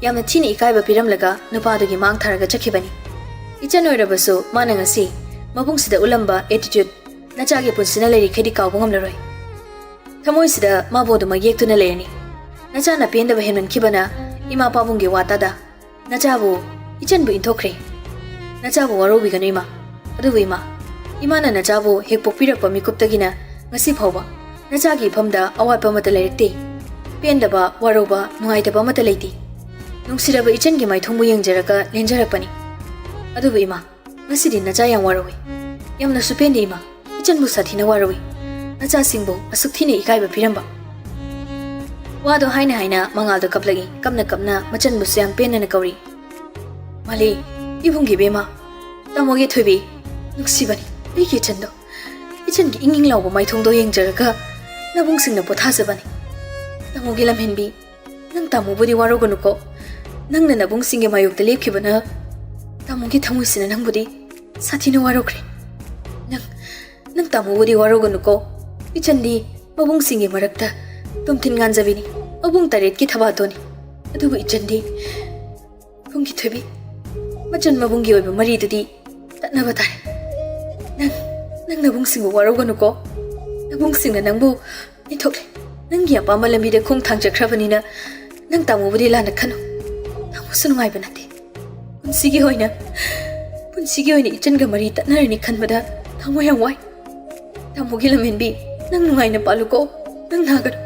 ꯌꯥꯝꯅ ꯊꯤꯅ ꯏꯀꯥꯏꯕ ꯄꯤꯔꯝꯂꯒ ꯅꯨꯄꯥꯗꯨꯒꯤ ꯃꯥꯡ ꯊꯥꯔꯒ ꯆꯠꯈꯤꯕꯅꯤ꯫ ꯏꯆꯟ ꯑꯣꯏꯔꯕꯁꯨ ꯃꯥꯅ ꯉꯁꯤ ꯃꯕꯨꯡꯁꯤꯗ ꯎꯠꯂꯝꯕ attitude ꯅꯆꯥꯒꯤ ꯄꯨꯟꯁꯤꯅ ꯂꯩꯔꯤꯈꯩꯗꯤ ꯀꯥꯎꯕ ꯉꯝꯂꯔꯣꯏ꯫ ꯊꯃꯣꯏꯁꯤꯗ ꯃꯥꯕꯨ ꯑꯗꯨꯃꯛ ꯌꯦꯛꯇꯨꯅ ꯂꯩꯔꯅꯤ꯫ ꯅꯆꯥꯅ ꯄꯦꯟꯗꯕ ꯍꯦꯟꯃꯟꯈꯤꯕꯅ ꯏꯃꯥ ꯄꯥꯕꯨꯡꯒꯤ ꯋꯥ ꯇꯥꯗ ꯅꯆꯥꯕꯨ, ꯏꯆꯟꯕꯨ ꯏꯟꯊꯣꯛꯈ꯭ꯔꯦ꯫ ꯅꯆꯥꯕꯨ ꯋꯥꯔꯧꯕꯤꯒꯅꯨ ꯏꯃꯥ꯫ ꯑꯗꯨꯕꯨ ꯏꯃꯥ, ꯏꯃꯥꯅ ꯅꯆꯥꯕꯨ ꯍꯦꯛ ꯄꯣꯛꯄꯤꯔꯛꯄ ꯃꯤꯀꯨꯞꯇꯒꯤꯅ ꯉꯁꯤ ꯐꯥꯎꯕ ꯅꯆꯥꯒꯤ ꯏꯐꯝꯗ ꯑꯋꯥꯠꯄ ꯑꯃꯠꯇ ꯂꯩꯔꯛꯇꯦ꯫ ꯄꯦꯟꯗꯕ, ꯋꯥꯔꯧꯕ, ꯅꯨꯡꯉꯥꯏꯇꯕ ꯑꯃꯠꯇ ꯂꯩꯇꯦ꯫ ꯅꯨꯡꯁꯤꯔꯕ ꯏꯆꯟꯒꯤ ꯃꯥꯏꯊꯣꯡꯕꯨ ꯌꯦꯡꯖꯔꯒ ꯂꯦꯟꯖꯔꯛꯄꯅꯤ꯫ ꯑꯗꯨꯕꯨ ꯏꯃꯥ, ꯉꯁꯤꯗꯤ ꯅꯆꯥ ꯌꯥꯝ ꯋꯥꯔꯧꯏ꯫ ꯌꯥꯝꯅꯁꯨ ꯄꯦꯟꯗꯦ ꯏꯃꯥ, ꯏꯆꯟꯕꯨ ꯁꯥꯊꯤꯅ ꯋꯥꯔꯧꯏ꯫ ꯅꯆꯥꯁꯤꯡꯕꯨ ꯑꯁꯨꯛ ꯊꯤꯅ ꯏꯀꯥꯏꯕ ꯄꯤꯔꯝꯕ꯫ ꯋꯥꯗꯣ ꯍꯥꯏꯅ ꯍꯥꯏꯅ ꯃꯉꯥꯜꯗꯣ ꯀꯞꯂꯛꯏ꯫ ꯀꯞꯅ ꯀꯞꯅ ꯃꯆꯟꯕꯨꯁꯨ ꯌꯥꯝ ꯄꯦꯟꯅꯅ ꯀꯧꯔꯤ꯫ ꯃꯥꯂꯤ, ꯏꯕꯨꯡꯒꯤ ꯏꯕꯦꯝꯃ, ꯇꯥꯃꯣꯒꯤ ꯊꯣꯏꯕꯤ, ꯅꯨꯡꯁꯤꯕꯅꯤ ꯑꯩꯒꯤ ꯏꯆꯟꯗꯣ꯫ ꯏꯆꯟꯒꯤ ꯏꯪ ꯏꯪ ꯂꯥꯎꯕ ꯃꯥꯏꯊꯣꯡꯗꯣ ꯌꯦꯡꯖꯔꯒ ꯅꯕꯨꯡꯁꯤꯡꯅ ꯄꯣꯊꯥꯖꯕꯅꯤ꯫ ꯇꯥꯃꯣꯒꯤ ꯂꯝꯍꯦꯟꯕꯤ, ꯅꯪ ꯇꯥꯃꯣꯕꯨꯗꯤ ꯋꯥꯔꯧꯒꯅꯨꯀꯣ꯫ ꯅꯪꯅ ꯅꯕꯨꯡꯁꯤꯡꯒꯤ ꯃꯥꯌꯣꯛꯇ ꯂꯦꯞꯈꯤꯕꯅ ꯇꯥꯃꯣꯒꯤ ꯊꯃꯣꯏꯁꯤꯅ ꯅꯪꯕꯨꯗꯤ ꯁꯥꯊꯤꯅ ꯋꯥꯔꯧꯈ꯭ꯔꯦ꯫ ꯅꯪ, ꯅꯪ ꯇꯥꯃꯣꯕꯨꯗꯤ ꯋꯥꯔꯧꯒꯅꯨꯀꯣ꯫ ꯏꯆꯟꯗꯤ ꯃꯕꯨꯡꯁꯤꯡꯒꯤ ꯃꯔꯛꯇ ꯇꯨꯝꯊꯤꯟ ꯉꯥꯟꯖꯕꯤꯅꯤ, ꯃꯕꯨꯡ ꯇꯔꯦꯠꯀꯤ ꯊꯕꯥꯇꯣꯟꯅꯤ꯫ ꯑꯗꯨꯕꯨ ꯏꯆꯟꯗꯤ ꯏꯕꯨꯡꯒꯤ ꯊꯣꯏꯕꯤ, ꯃꯆꯟ ꯃꯕꯨꯡꯒꯤ ꯑꯣꯏꯕ ꯃꯔꯤꯗꯨꯗꯤ ꯇꯠꯅꯕ ꯇꯥꯔꯦ꯫ ꯅꯪ, ꯅꯪ ꯅꯕꯨꯡꯁꯤꯡꯕꯨ ꯋꯥꯔꯧꯒꯅꯨꯀꯣ꯫ ꯅꯕꯨꯡꯁꯤꯡꯅ ꯅꯪꯕꯨ ꯏꯟꯊꯣꯛꯂꯦ꯫ ꯅꯪꯒꯤ ꯑꯄꯥꯝꯕ ꯂꯝꯕꯤꯗ ꯈꯣꯡ ꯊꯥꯡꯖꯈ꯭ꯔꯕꯅꯤꯅ ꯅꯪ ꯇꯥꯃꯣꯕꯨꯗꯤ ꯂꯥꯟꯅ ꯈꯟꯅꯨ꯫ ꯇꯥꯃꯣꯁꯨ ꯅꯨꯡꯉꯥꯏꯕ ꯅꯠꯇꯦ꯫ ꯄꯨꯟꯁꯤꯒꯤ ꯑꯣꯏꯅ, ꯄꯨꯟꯁꯤꯒꯤ ꯑꯣꯏꯅ ꯏꯆꯟꯒ ꯃꯔꯤ ꯇꯠꯅꯔꯅꯤ ꯈꯟꯕꯗ ꯊꯃꯣꯏ ꯌꯥꯝ ꯋꯥꯏ꯫ ꯇꯥꯃꯣꯒꯤ ꯂꯝꯍꯦꯟꯕꯤ, ꯅꯪ ꯅꯨꯡꯉꯥꯏꯅ ꯄꯥꯜꯂꯨꯀꯣ꯫ ꯅꯪ ꯅꯥꯒꯅꯨ꯫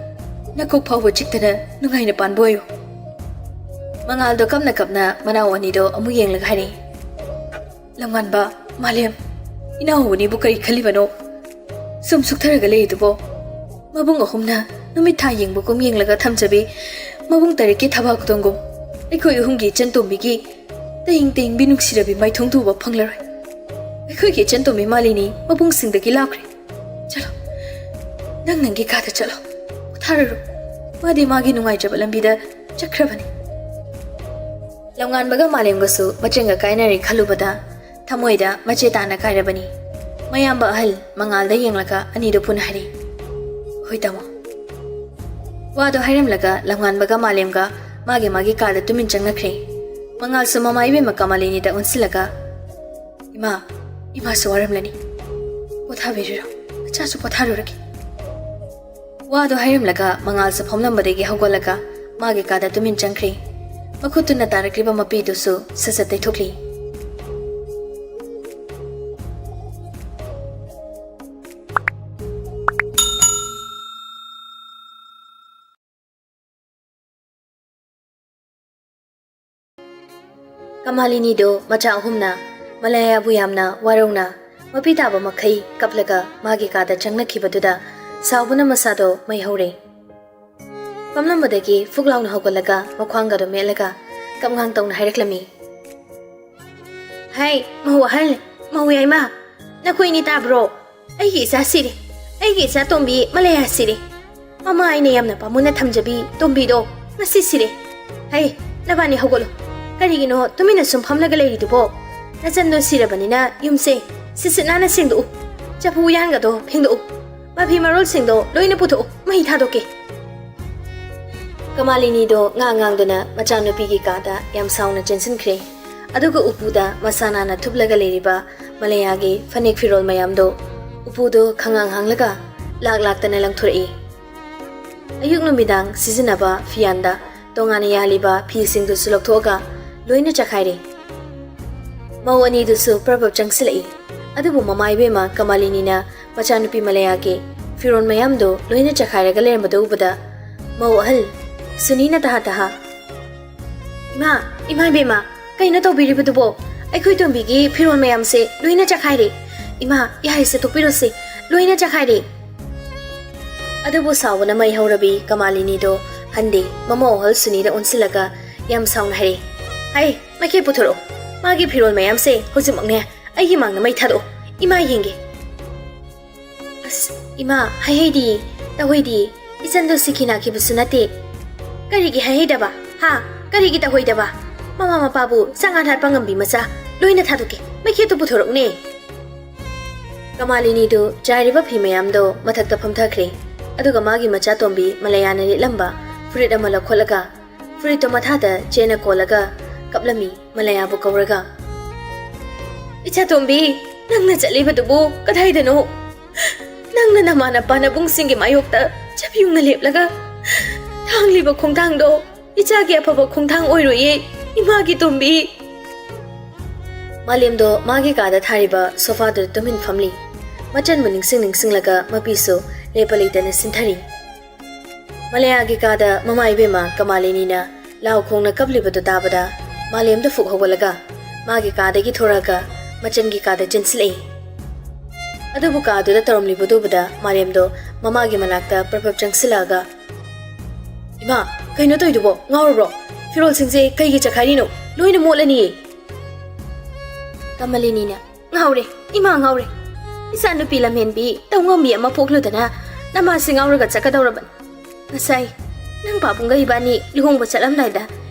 ꯅꯀꯣꯛ ꯐꯥꯎꯕ ꯆꯤꯛꯇꯅ ꯅꯨꯡꯉꯥꯏꯅ ꯄꯥꯟꯕ ꯑꯣꯏꯌꯨ꯫ ꯃꯉꯥꯜꯗꯣ ꯀꯞꯅ ꯀꯞꯅ ꯃꯅꯥꯎ ꯑꯅꯤꯗꯣ ꯑꯃꯨꯛ ꯌꯦꯡꯂꯒ ꯍꯥꯏꯔꯛꯏ, ꯂꯝꯉꯥꯟꯕ, ꯃꯥꯂꯦꯝ, ꯏꯅꯥꯎꯕꯅꯤꯕꯨ ꯀꯔꯤ ꯈꯜꯂꯤꯕꯅꯣ? ꯁꯨꯝ ꯁꯨꯛꯊꯔꯒ ꯂꯩꯔꯤꯗꯨꯕꯣ? ꯃꯕꯨꯡ ꯑꯍꯨꯝꯅ ꯅꯨꯃꯤꯠ ꯊꯥ ꯌꯦꯡꯕꯒꯨꯝ ꯌꯦꯡꯂꯒ ꯊꯝꯖꯕꯤ ꯃꯕꯨꯡ ꯇꯔꯦꯠꯀꯤ ꯊꯕꯥꯛꯇꯣꯡꯒꯨꯝ ꯑꯩꯈꯣꯏ ꯑꯍꯨꯝꯒꯤ ꯏꯆꯟ ꯇꯣꯝꯕꯤꯒꯤ ꯇꯌꯤꯡ ꯇꯌꯤꯡꯕꯤ ꯅꯨꯡꯁꯤꯔꯕꯤ ꯃꯥꯏꯊꯣꯡꯗꯨ ꯎꯕ ꯐꯪꯂꯔꯣꯏ꯫ ꯑꯩꯈꯣꯏꯒꯤ ꯏꯆꯟ ꯇꯣꯝꯕꯤ ꯃꯥꯂꯤꯅꯤ ꯃꯕꯨꯡꯁꯤꯡꯗꯒꯤ ꯂꯥꯞꯈ꯭ꯔꯦ꯫ ꯆꯠꯂꯣ, ꯅꯪ ꯅꯪꯒꯤ ꯀꯥꯗ ꯆꯠꯂꯣ, ꯄꯣꯊꯥꯔꯨꯔꯣ꯫ ꯃꯥꯗꯤ ꯃꯥꯒꯤ ꯅꯨꯡꯉꯥꯏꯖꯕ ꯂꯝꯕꯤꯗ ꯆꯠꯈ꯭ꯔꯕꯅꯤ꯫ ꯂꯝꯉꯥꯟꯕꯒ ꯃꯥꯂꯦꯝꯒꯁꯨ ꯃꯆꯦꯡꯒ ꯀꯥꯏꯅꯔꯦ ꯈꯜꯂꯨꯕꯗ ꯊꯃꯣꯏꯗ ꯃꯆꯦ ꯇꯥꯅ ꯀꯥꯏꯔꯕꯅꯤ꯫ ꯃꯌꯥꯝꯕ ꯑꯍꯜ ꯃꯉꯥꯜꯗ ꯌꯦꯡꯂꯒ ꯑꯅꯤꯗꯨ ꯄꯨꯟꯅ ꯍꯥꯏꯔꯤ, "ꯍꯣꯏ ꯇꯥꯃꯣ꯫" ꯋꯥꯗꯣ ꯍꯥꯏꯔꯝꯂꯒ ꯂꯝꯉꯥꯟꯕꯒ ꯃꯥꯂꯦꯝꯒ ꯃꯥꯒꯤ ꯃꯥꯒꯤ ꯀꯥꯗ ꯇꯨꯃꯤꯟ ꯆꯪꯅꯈ꯭ꯔꯦ꯫ ꯃꯉꯥꯜꯁꯨ ꯃꯃꯥ ꯏꯕꯦꯝꯃ ꯀꯃꯂꯤꯅꯤꯗ ꯑꯣꯟꯁꯤꯜꯂꯒ, "ꯏꯃꯥ, ꯏꯃꯥꯁꯨ ꯋꯥꯔꯝꯂꯅꯤ꯫ ꯄꯣꯊꯥꯕꯤꯔꯨꯔꯣ, ꯏꯆꯥꯁꯨ ꯄꯣꯊꯥꯔꯨꯔꯒꯦ꯫" ꯋꯥꯗꯣ ꯍꯥꯏꯔꯝꯂꯒ ꯃꯉꯥꯜꯁꯨ ꯐꯝꯂꯝꯕꯗꯒꯤ ꯍꯧꯒꯠꯂꯒ ꯃꯥꯒꯤ ꯀꯥꯗ ꯇꯨꯃꯤꯟ ꯆꯪꯈ꯭ꯔꯦ꯫ ꯃꯈꯨꯠꯇꯨꯅ ꯇꯥꯔꯛꯂꯤꯕ ꯃꯄꯤꯗꯨꯁꯨ ꯁꯠ ꯁꯠ ꯇꯩꯊꯣꯛꯂꯤ꯫ ꯀꯃꯥꯂꯤꯅꯤꯗꯣ ꯃꯆꯥ ꯑꯍꯨꯝꯅ ꯃꯂꯌꯥꯕꯨ ꯌꯥꯝꯅ ꯋꯥꯔꯧꯅ ꯃꯄꯤ ꯇꯥꯕ ꯃꯈꯩ ꯀꯞꯂꯒ ꯃꯥꯒꯤ ꯀꯥꯗ ꯆꯪꯅꯈꯤꯕꯗꯨꯗ ꯁꯥꯎꯕꯅ ꯃꯁꯥꯗꯣ ꯃꯩ ꯍꯧꯔꯦ꯫ ꯐꯝꯂꯝꯕꯗꯒꯤ ꯐꯨꯛ ꯂꯥꯎꯅ ꯍꯧꯒꯠꯂꯒ ꯃꯈ꯭ꯋꯥꯡꯒꯗꯣ ꯃꯦꯠꯂꯒ ꯀꯞꯉꯥꯡ ꯇꯧꯅ ꯍꯥꯏꯔꯛꯂꯝꯃꯤ꯫ "ꯍꯩ, ꯃꯧ ꯑꯍꯜ, ꯃꯧ ꯌꯥꯏꯃ, ꯅꯈꯣꯏꯅꯤ ꯇꯥꯕ꯭ꯔꯣ? ꯑꯩꯒꯤ ꯏꯆꯥ ꯁꯤꯔꯦ꯫ ꯑꯩꯒꯤ ꯏꯆꯥ ꯇꯣꯝꯕꯤ ꯃꯂꯌꯥ ꯁꯤꯔꯦ꯫ ꯃꯃꯥ ꯑꯩꯅ ꯌꯥꯝꯅ ꯄꯥꯝꯃꯨꯅ ꯊꯝꯖꯕꯤ ꯇꯣꯝꯕꯤꯗꯣ ꯉꯁꯤ ꯁꯤꯔꯦ꯫ ꯍꯩ, ꯅꯕꯥꯅꯤ ꯍꯧꯒꯠꯂꯨ꯫ ꯀꯔꯤꯒꯤꯅꯣ ꯇꯨꯃꯤꯟꯅ ꯁꯨꯝ ꯐꯝꯂꯒ ꯂꯩꯔꯤꯗꯨꯕꯣ? ꯅꯆꯟꯗꯣ ꯁꯤꯔꯕꯅꯤꯅ ꯌꯨꯝꯁꯦ ꯁꯤꯠ ꯁꯤꯠ ꯅꯥꯟꯅ ꯁꯦꯡꯗꯣꯛꯎ꯫ ꯆꯐꯨ ꯎꯌꯥꯟꯒꯗꯣ ꯐꯦꯡꯗꯣꯛꯎ꯫ ꯃꯐꯤ ꯃꯔꯣꯜꯁꯤꯡꯗꯣ ꯂꯣꯏꯅ ꯄꯨꯊꯣꯛꯎ꯫ ꯃꯩ ꯊꯥꯗꯣꯛꯀꯦ꯫" ꯀꯃꯥꯂꯤꯅꯤꯗꯣ ꯉꯥꯡ ꯉꯥꯡꯗꯨꯅ ꯃꯆꯥꯅꯨꯄꯤꯒꯤ ꯀꯥꯗ ꯌꯥꯝ ꯁꯥꯎꯅ ꯆꯦꯟꯁꯤꯟꯈ꯭ꯔꯦ꯫ ꯑꯗꯨꯒ ꯎꯄꯨꯗ ꯃꯁꯥ ꯅꯥꯟꯅ ꯊꯨꯞꯂꯒ ꯂꯩꯔꯤꯕ ꯃꯂꯌꯥꯒꯤ ꯐꯅꯦꯛ ꯐꯤꯔꯣꯜ ꯃꯌꯥꯝꯗꯣ ꯎꯄꯨꯗꯣ ꯈꯪꯍꯥꯡ ꯍꯥꯡꯂꯒ ꯂꯥꯛ ꯂꯥꯛꯇꯅ ꯂꯪꯊꯣꯔꯛꯏ꯫ ꯑꯌꯨꯛ ꯅꯨꯃꯤꯗꯥꯡ ꯁꯤꯖꯤꯟꯅꯕ ꯐꯤꯌꯥꯟꯗ ꯇꯣꯉꯥꯟꯅ ꯌꯥꯜꯂꯤꯕ ꯐꯤꯁꯤꯡꯗꯨꯁꯨ ꯂꯧꯊꯣꯛꯑꯒ ꯂꯣꯏꯅ ꯆꯈꯥꯏꯔꯦ꯫ ꯃꯧ ꯑꯅꯤꯗꯨꯁꯨ ꯄ꯭ꯔꯞ ꯄ꯭ꯔꯞ ꯆꯪꯁꯤꯜꯂꯛꯏ꯫ ꯑꯗꯨꯕꯨ ꯃꯃꯥ ꯏꯕꯦꯝꯃ ꯀꯃꯥꯂꯤꯅꯤꯅ ꯃꯆꯥꯅꯨꯄꯤ ꯃꯂꯌꯥꯒꯤ ꯐꯤꯔꯣꯜ ꯃꯌꯥꯝꯗꯨ ꯂꯣꯏꯅ ꯆꯈꯥꯏꯔꯒ ꯂꯩꯔꯝꯕꯗꯨ ꯎꯕꯗ ꯃꯧ ꯑꯍꯜ ꯁꯨꯅꯤꯅ ꯇꯍꯥ ꯇꯍꯥ, "ꯏꯃꯥ, ꯏꯃꯥ ꯏꯕꯦꯝꯃ, ꯀꯩꯅꯣ ꯇꯧꯕꯤꯔꯤꯕꯗꯨꯕꯣ? ꯑꯩꯈꯣꯏ ꯇꯣꯝꯕꯤꯒꯤ ꯐꯤꯔꯣꯜ ꯃꯌꯥꯝꯁꯦ ꯂꯣꯏꯅ ꯆꯈꯥꯏꯔꯦ꯫ ꯏꯃꯥ, ꯌꯥꯔꯦꯁꯦ, ꯇꯣꯛꯄꯤꯔꯣꯁꯦ, ꯂꯣꯏꯅ ꯆꯈꯥꯏꯔꯦ꯫" ꯑꯗꯨꯕꯨ ꯁꯥꯎꯕꯅ ꯃꯩ ꯍꯧꯔꯕꯤ ꯀꯃꯥꯂꯤꯅꯤꯗꯣ ꯍꯟꯗꯦ꯫ ꯃꯃꯧ ꯑꯍꯜ ꯁꯨꯅꯤꯗ ꯑꯣꯟꯁꯤꯜꯂꯒ ꯌꯥꯝ ꯁꯥꯎꯅ ꯍꯥꯏꯔꯦ, "ꯍꯩ, ꯃꯩꯈꯦꯠ ꯄꯨꯊꯣꯔꯛꯑꯣ꯫ ꯃꯥꯒꯤ ꯐꯤꯔꯣꯜ ꯃꯌꯥꯝꯁꯦ ꯍꯧꯖꯤꯛꯃꯛꯅꯦ ꯑꯩꯒꯤ ꯃꯥꯡꯗ ꯃꯩ ꯊꯥꯗꯣꯛꯑꯣ꯫ ꯏꯃꯥ ꯌꯦꯡꯒꯦ꯫" "ꯑꯁ, ꯏꯃꯥ, ꯍꯥꯏꯍꯩꯗꯤ, ꯇꯧꯍꯩꯗꯤ, ꯏꯆꯟꯗꯣ ꯁꯤꯈꯤ ꯅꯥꯈꯤꯕꯁꯨ ꯅꯠꯇꯦ꯫ ꯀꯔꯤꯒꯤ ꯍꯥꯏꯍꯩꯗꯕ? ꯍꯥ? ꯀꯔꯤꯒꯤ ꯇꯧꯍꯩꯗꯕ? ꯃꯃꯥ ꯃꯄꯥꯕꯨ ꯆꯉꯥ ꯍꯥꯠꯄ ꯉꯝꯕꯤ ꯃꯆꯥ ꯂꯣꯏꯅ ꯊꯥꯗꯣꯛꯀꯦ꯫ ꯃꯩꯈꯦꯠꯇꯨ ꯄꯨꯊꯣꯔꯛꯎꯅꯦ꯫" ꯀꯃꯥꯂꯤꯅꯤꯗꯨ ꯆꯥꯏꯔꯤꯕ ꯐꯤ ꯃꯌꯥꯝꯗꯣ ꯃꯊꯛꯇ ꯐꯝꯊꯈ꯭ꯔꯦ꯫ ꯑꯗꯨꯒ ꯃꯥꯒꯤ ꯃꯆꯥꯇꯣꯝꯕꯤ ꯃꯂꯌꯥꯅ ꯂꯤꯠꯂꯝꯕ ꯐꯨꯔꯤꯠ ꯑꯃ ꯂꯧꯈꯠꯂꯒ ꯐꯨꯔꯤꯠꯇꯣ ꯃꯊꯥꯗ ꯆꯦꯅ ꯀꯣꯜꯂꯒ ꯀꯞꯂꯝꯃꯤ ꯃꯂꯌꯥꯕꯨ ꯀꯧꯔꯒ꯫ "ꯏꯆꯥꯇꯣꯝꯕꯤ, ꯅꯪꯅ ꯆꯠꯂꯤꯕꯗꯨꯕꯨ ꯀꯗꯥꯏꯗꯅꯣ? ꯅꯪꯅ ꯅꯃꯥꯟꯅꯕ ꯅꯕꯨꯡꯁꯤꯡꯒꯤ ꯃꯥꯌꯣꯛꯇ ꯆꯞ ꯌꯨꯡꯅ ꯂꯦꯞꯂꯒ ꯊꯥꯡꯂꯤꯕ ꯈꯣꯡꯊꯥꯡꯗꯣ ꯏꯆꯥꯒꯤ ꯑꯐꯕ ꯈꯣꯡꯊꯥꯡ ꯑꯣꯏꯔꯣꯏꯌꯦ, ꯏꯃꯥꯒꯤ ꯇꯣꯝꯕꯤ꯫" ꯃꯥꯂꯦꯝꯗꯣ ꯃꯥꯒꯤ ꯀꯥꯗ ꯊꯥꯔꯤꯕ ꯁꯣꯐꯥꯗꯨꯗ ꯇꯨꯃꯤꯟ ꯐꯝꯂꯤ꯫ ꯃꯆꯟꯕꯨ ꯅꯤꯡꯁꯤꯡ ꯅꯤꯡꯁꯤꯡꯂꯒ ꯃꯄꯤꯁꯨ ꯂꯦꯞꯄ ꯂꯩꯇꯅ ꯁꯤꯟꯊꯔꯤ꯫ ꯃꯂꯌꯥꯒꯤ ꯀꯥꯗ ꯃꯃꯥ ꯏꯕꯦꯝꯃ ꯀꯃꯥꯂꯤꯅꯤꯅ ꯂꯥꯎ ꯈꯣꯡꯅ ꯀꯞꯂꯤꯕꯗꯨ ꯇꯥꯕꯗ ꯃꯥꯂꯦꯝꯗ ꯐꯨꯛ ꯍꯧꯒꯠꯂꯒ ꯃꯥꯒꯤ ꯀꯥꯗꯒꯤ ꯊꯣꯔꯛꯑꯒ ꯃꯆꯟꯒꯤ ꯀꯥꯗ ꯆꯦꯟꯁꯤꯜꯂꯛꯏ꯫ ꯑꯗꯨꯕꯨ ꯀꯥꯗꯨꯗ ꯇꯧꯔꯝꯂꯤꯕꯗꯨ ꯎꯕꯗ ꯃꯥꯂꯦꯝꯗꯣ ꯃꯃꯥꯒꯤ ꯃꯅꯥꯛꯇ ꯄ꯭ꯔꯞ ꯄ꯭ꯔꯞ ꯆꯪꯁꯤꯜꯂꯛꯑꯒ, "ꯏꯃꯥ, ꯀꯩꯅꯣ ꯇꯧꯔꯤꯗꯨꯕꯣ? ꯉꯥꯎꯔꯕ꯭ꯔꯣ? ꯐꯤꯔꯣꯜꯁꯤꯡꯁꯦ ꯀꯩꯒꯤ ꯆꯈꯥꯏꯔꯤꯅꯣ? ꯂꯣꯏꯅ ꯃꯣꯠꯂꯅꯤꯌꯦ!" ꯀꯃꯂꯤꯅꯤꯅ, "ꯉꯥꯎꯔꯦ, ꯏꯃꯥ ꯉꯥꯎꯔꯦ꯫ ꯏꯆꯥꯅꯨꯄꯤ ꯂꯝꯍꯦꯟꯕꯤ ꯇꯧꯉꯝꯕꯤ ꯑꯃ ꯄꯣꯛꯂꯨꯗꯅ ꯅꯃꯥꯁꯤ ꯉꯥꯎꯔꯒ ꯆꯠꯀꯗꯧꯔꯕꯅꯤ꯫ ꯉꯁꯥꯏ ꯅꯪ ꯄꯥꯕꯨꯡꯒ ꯏꯕꯥꯅꯤ ꯂꯨꯍꯣꯡꯕ ꯆꯠꯂꯝꯗꯥꯏꯗ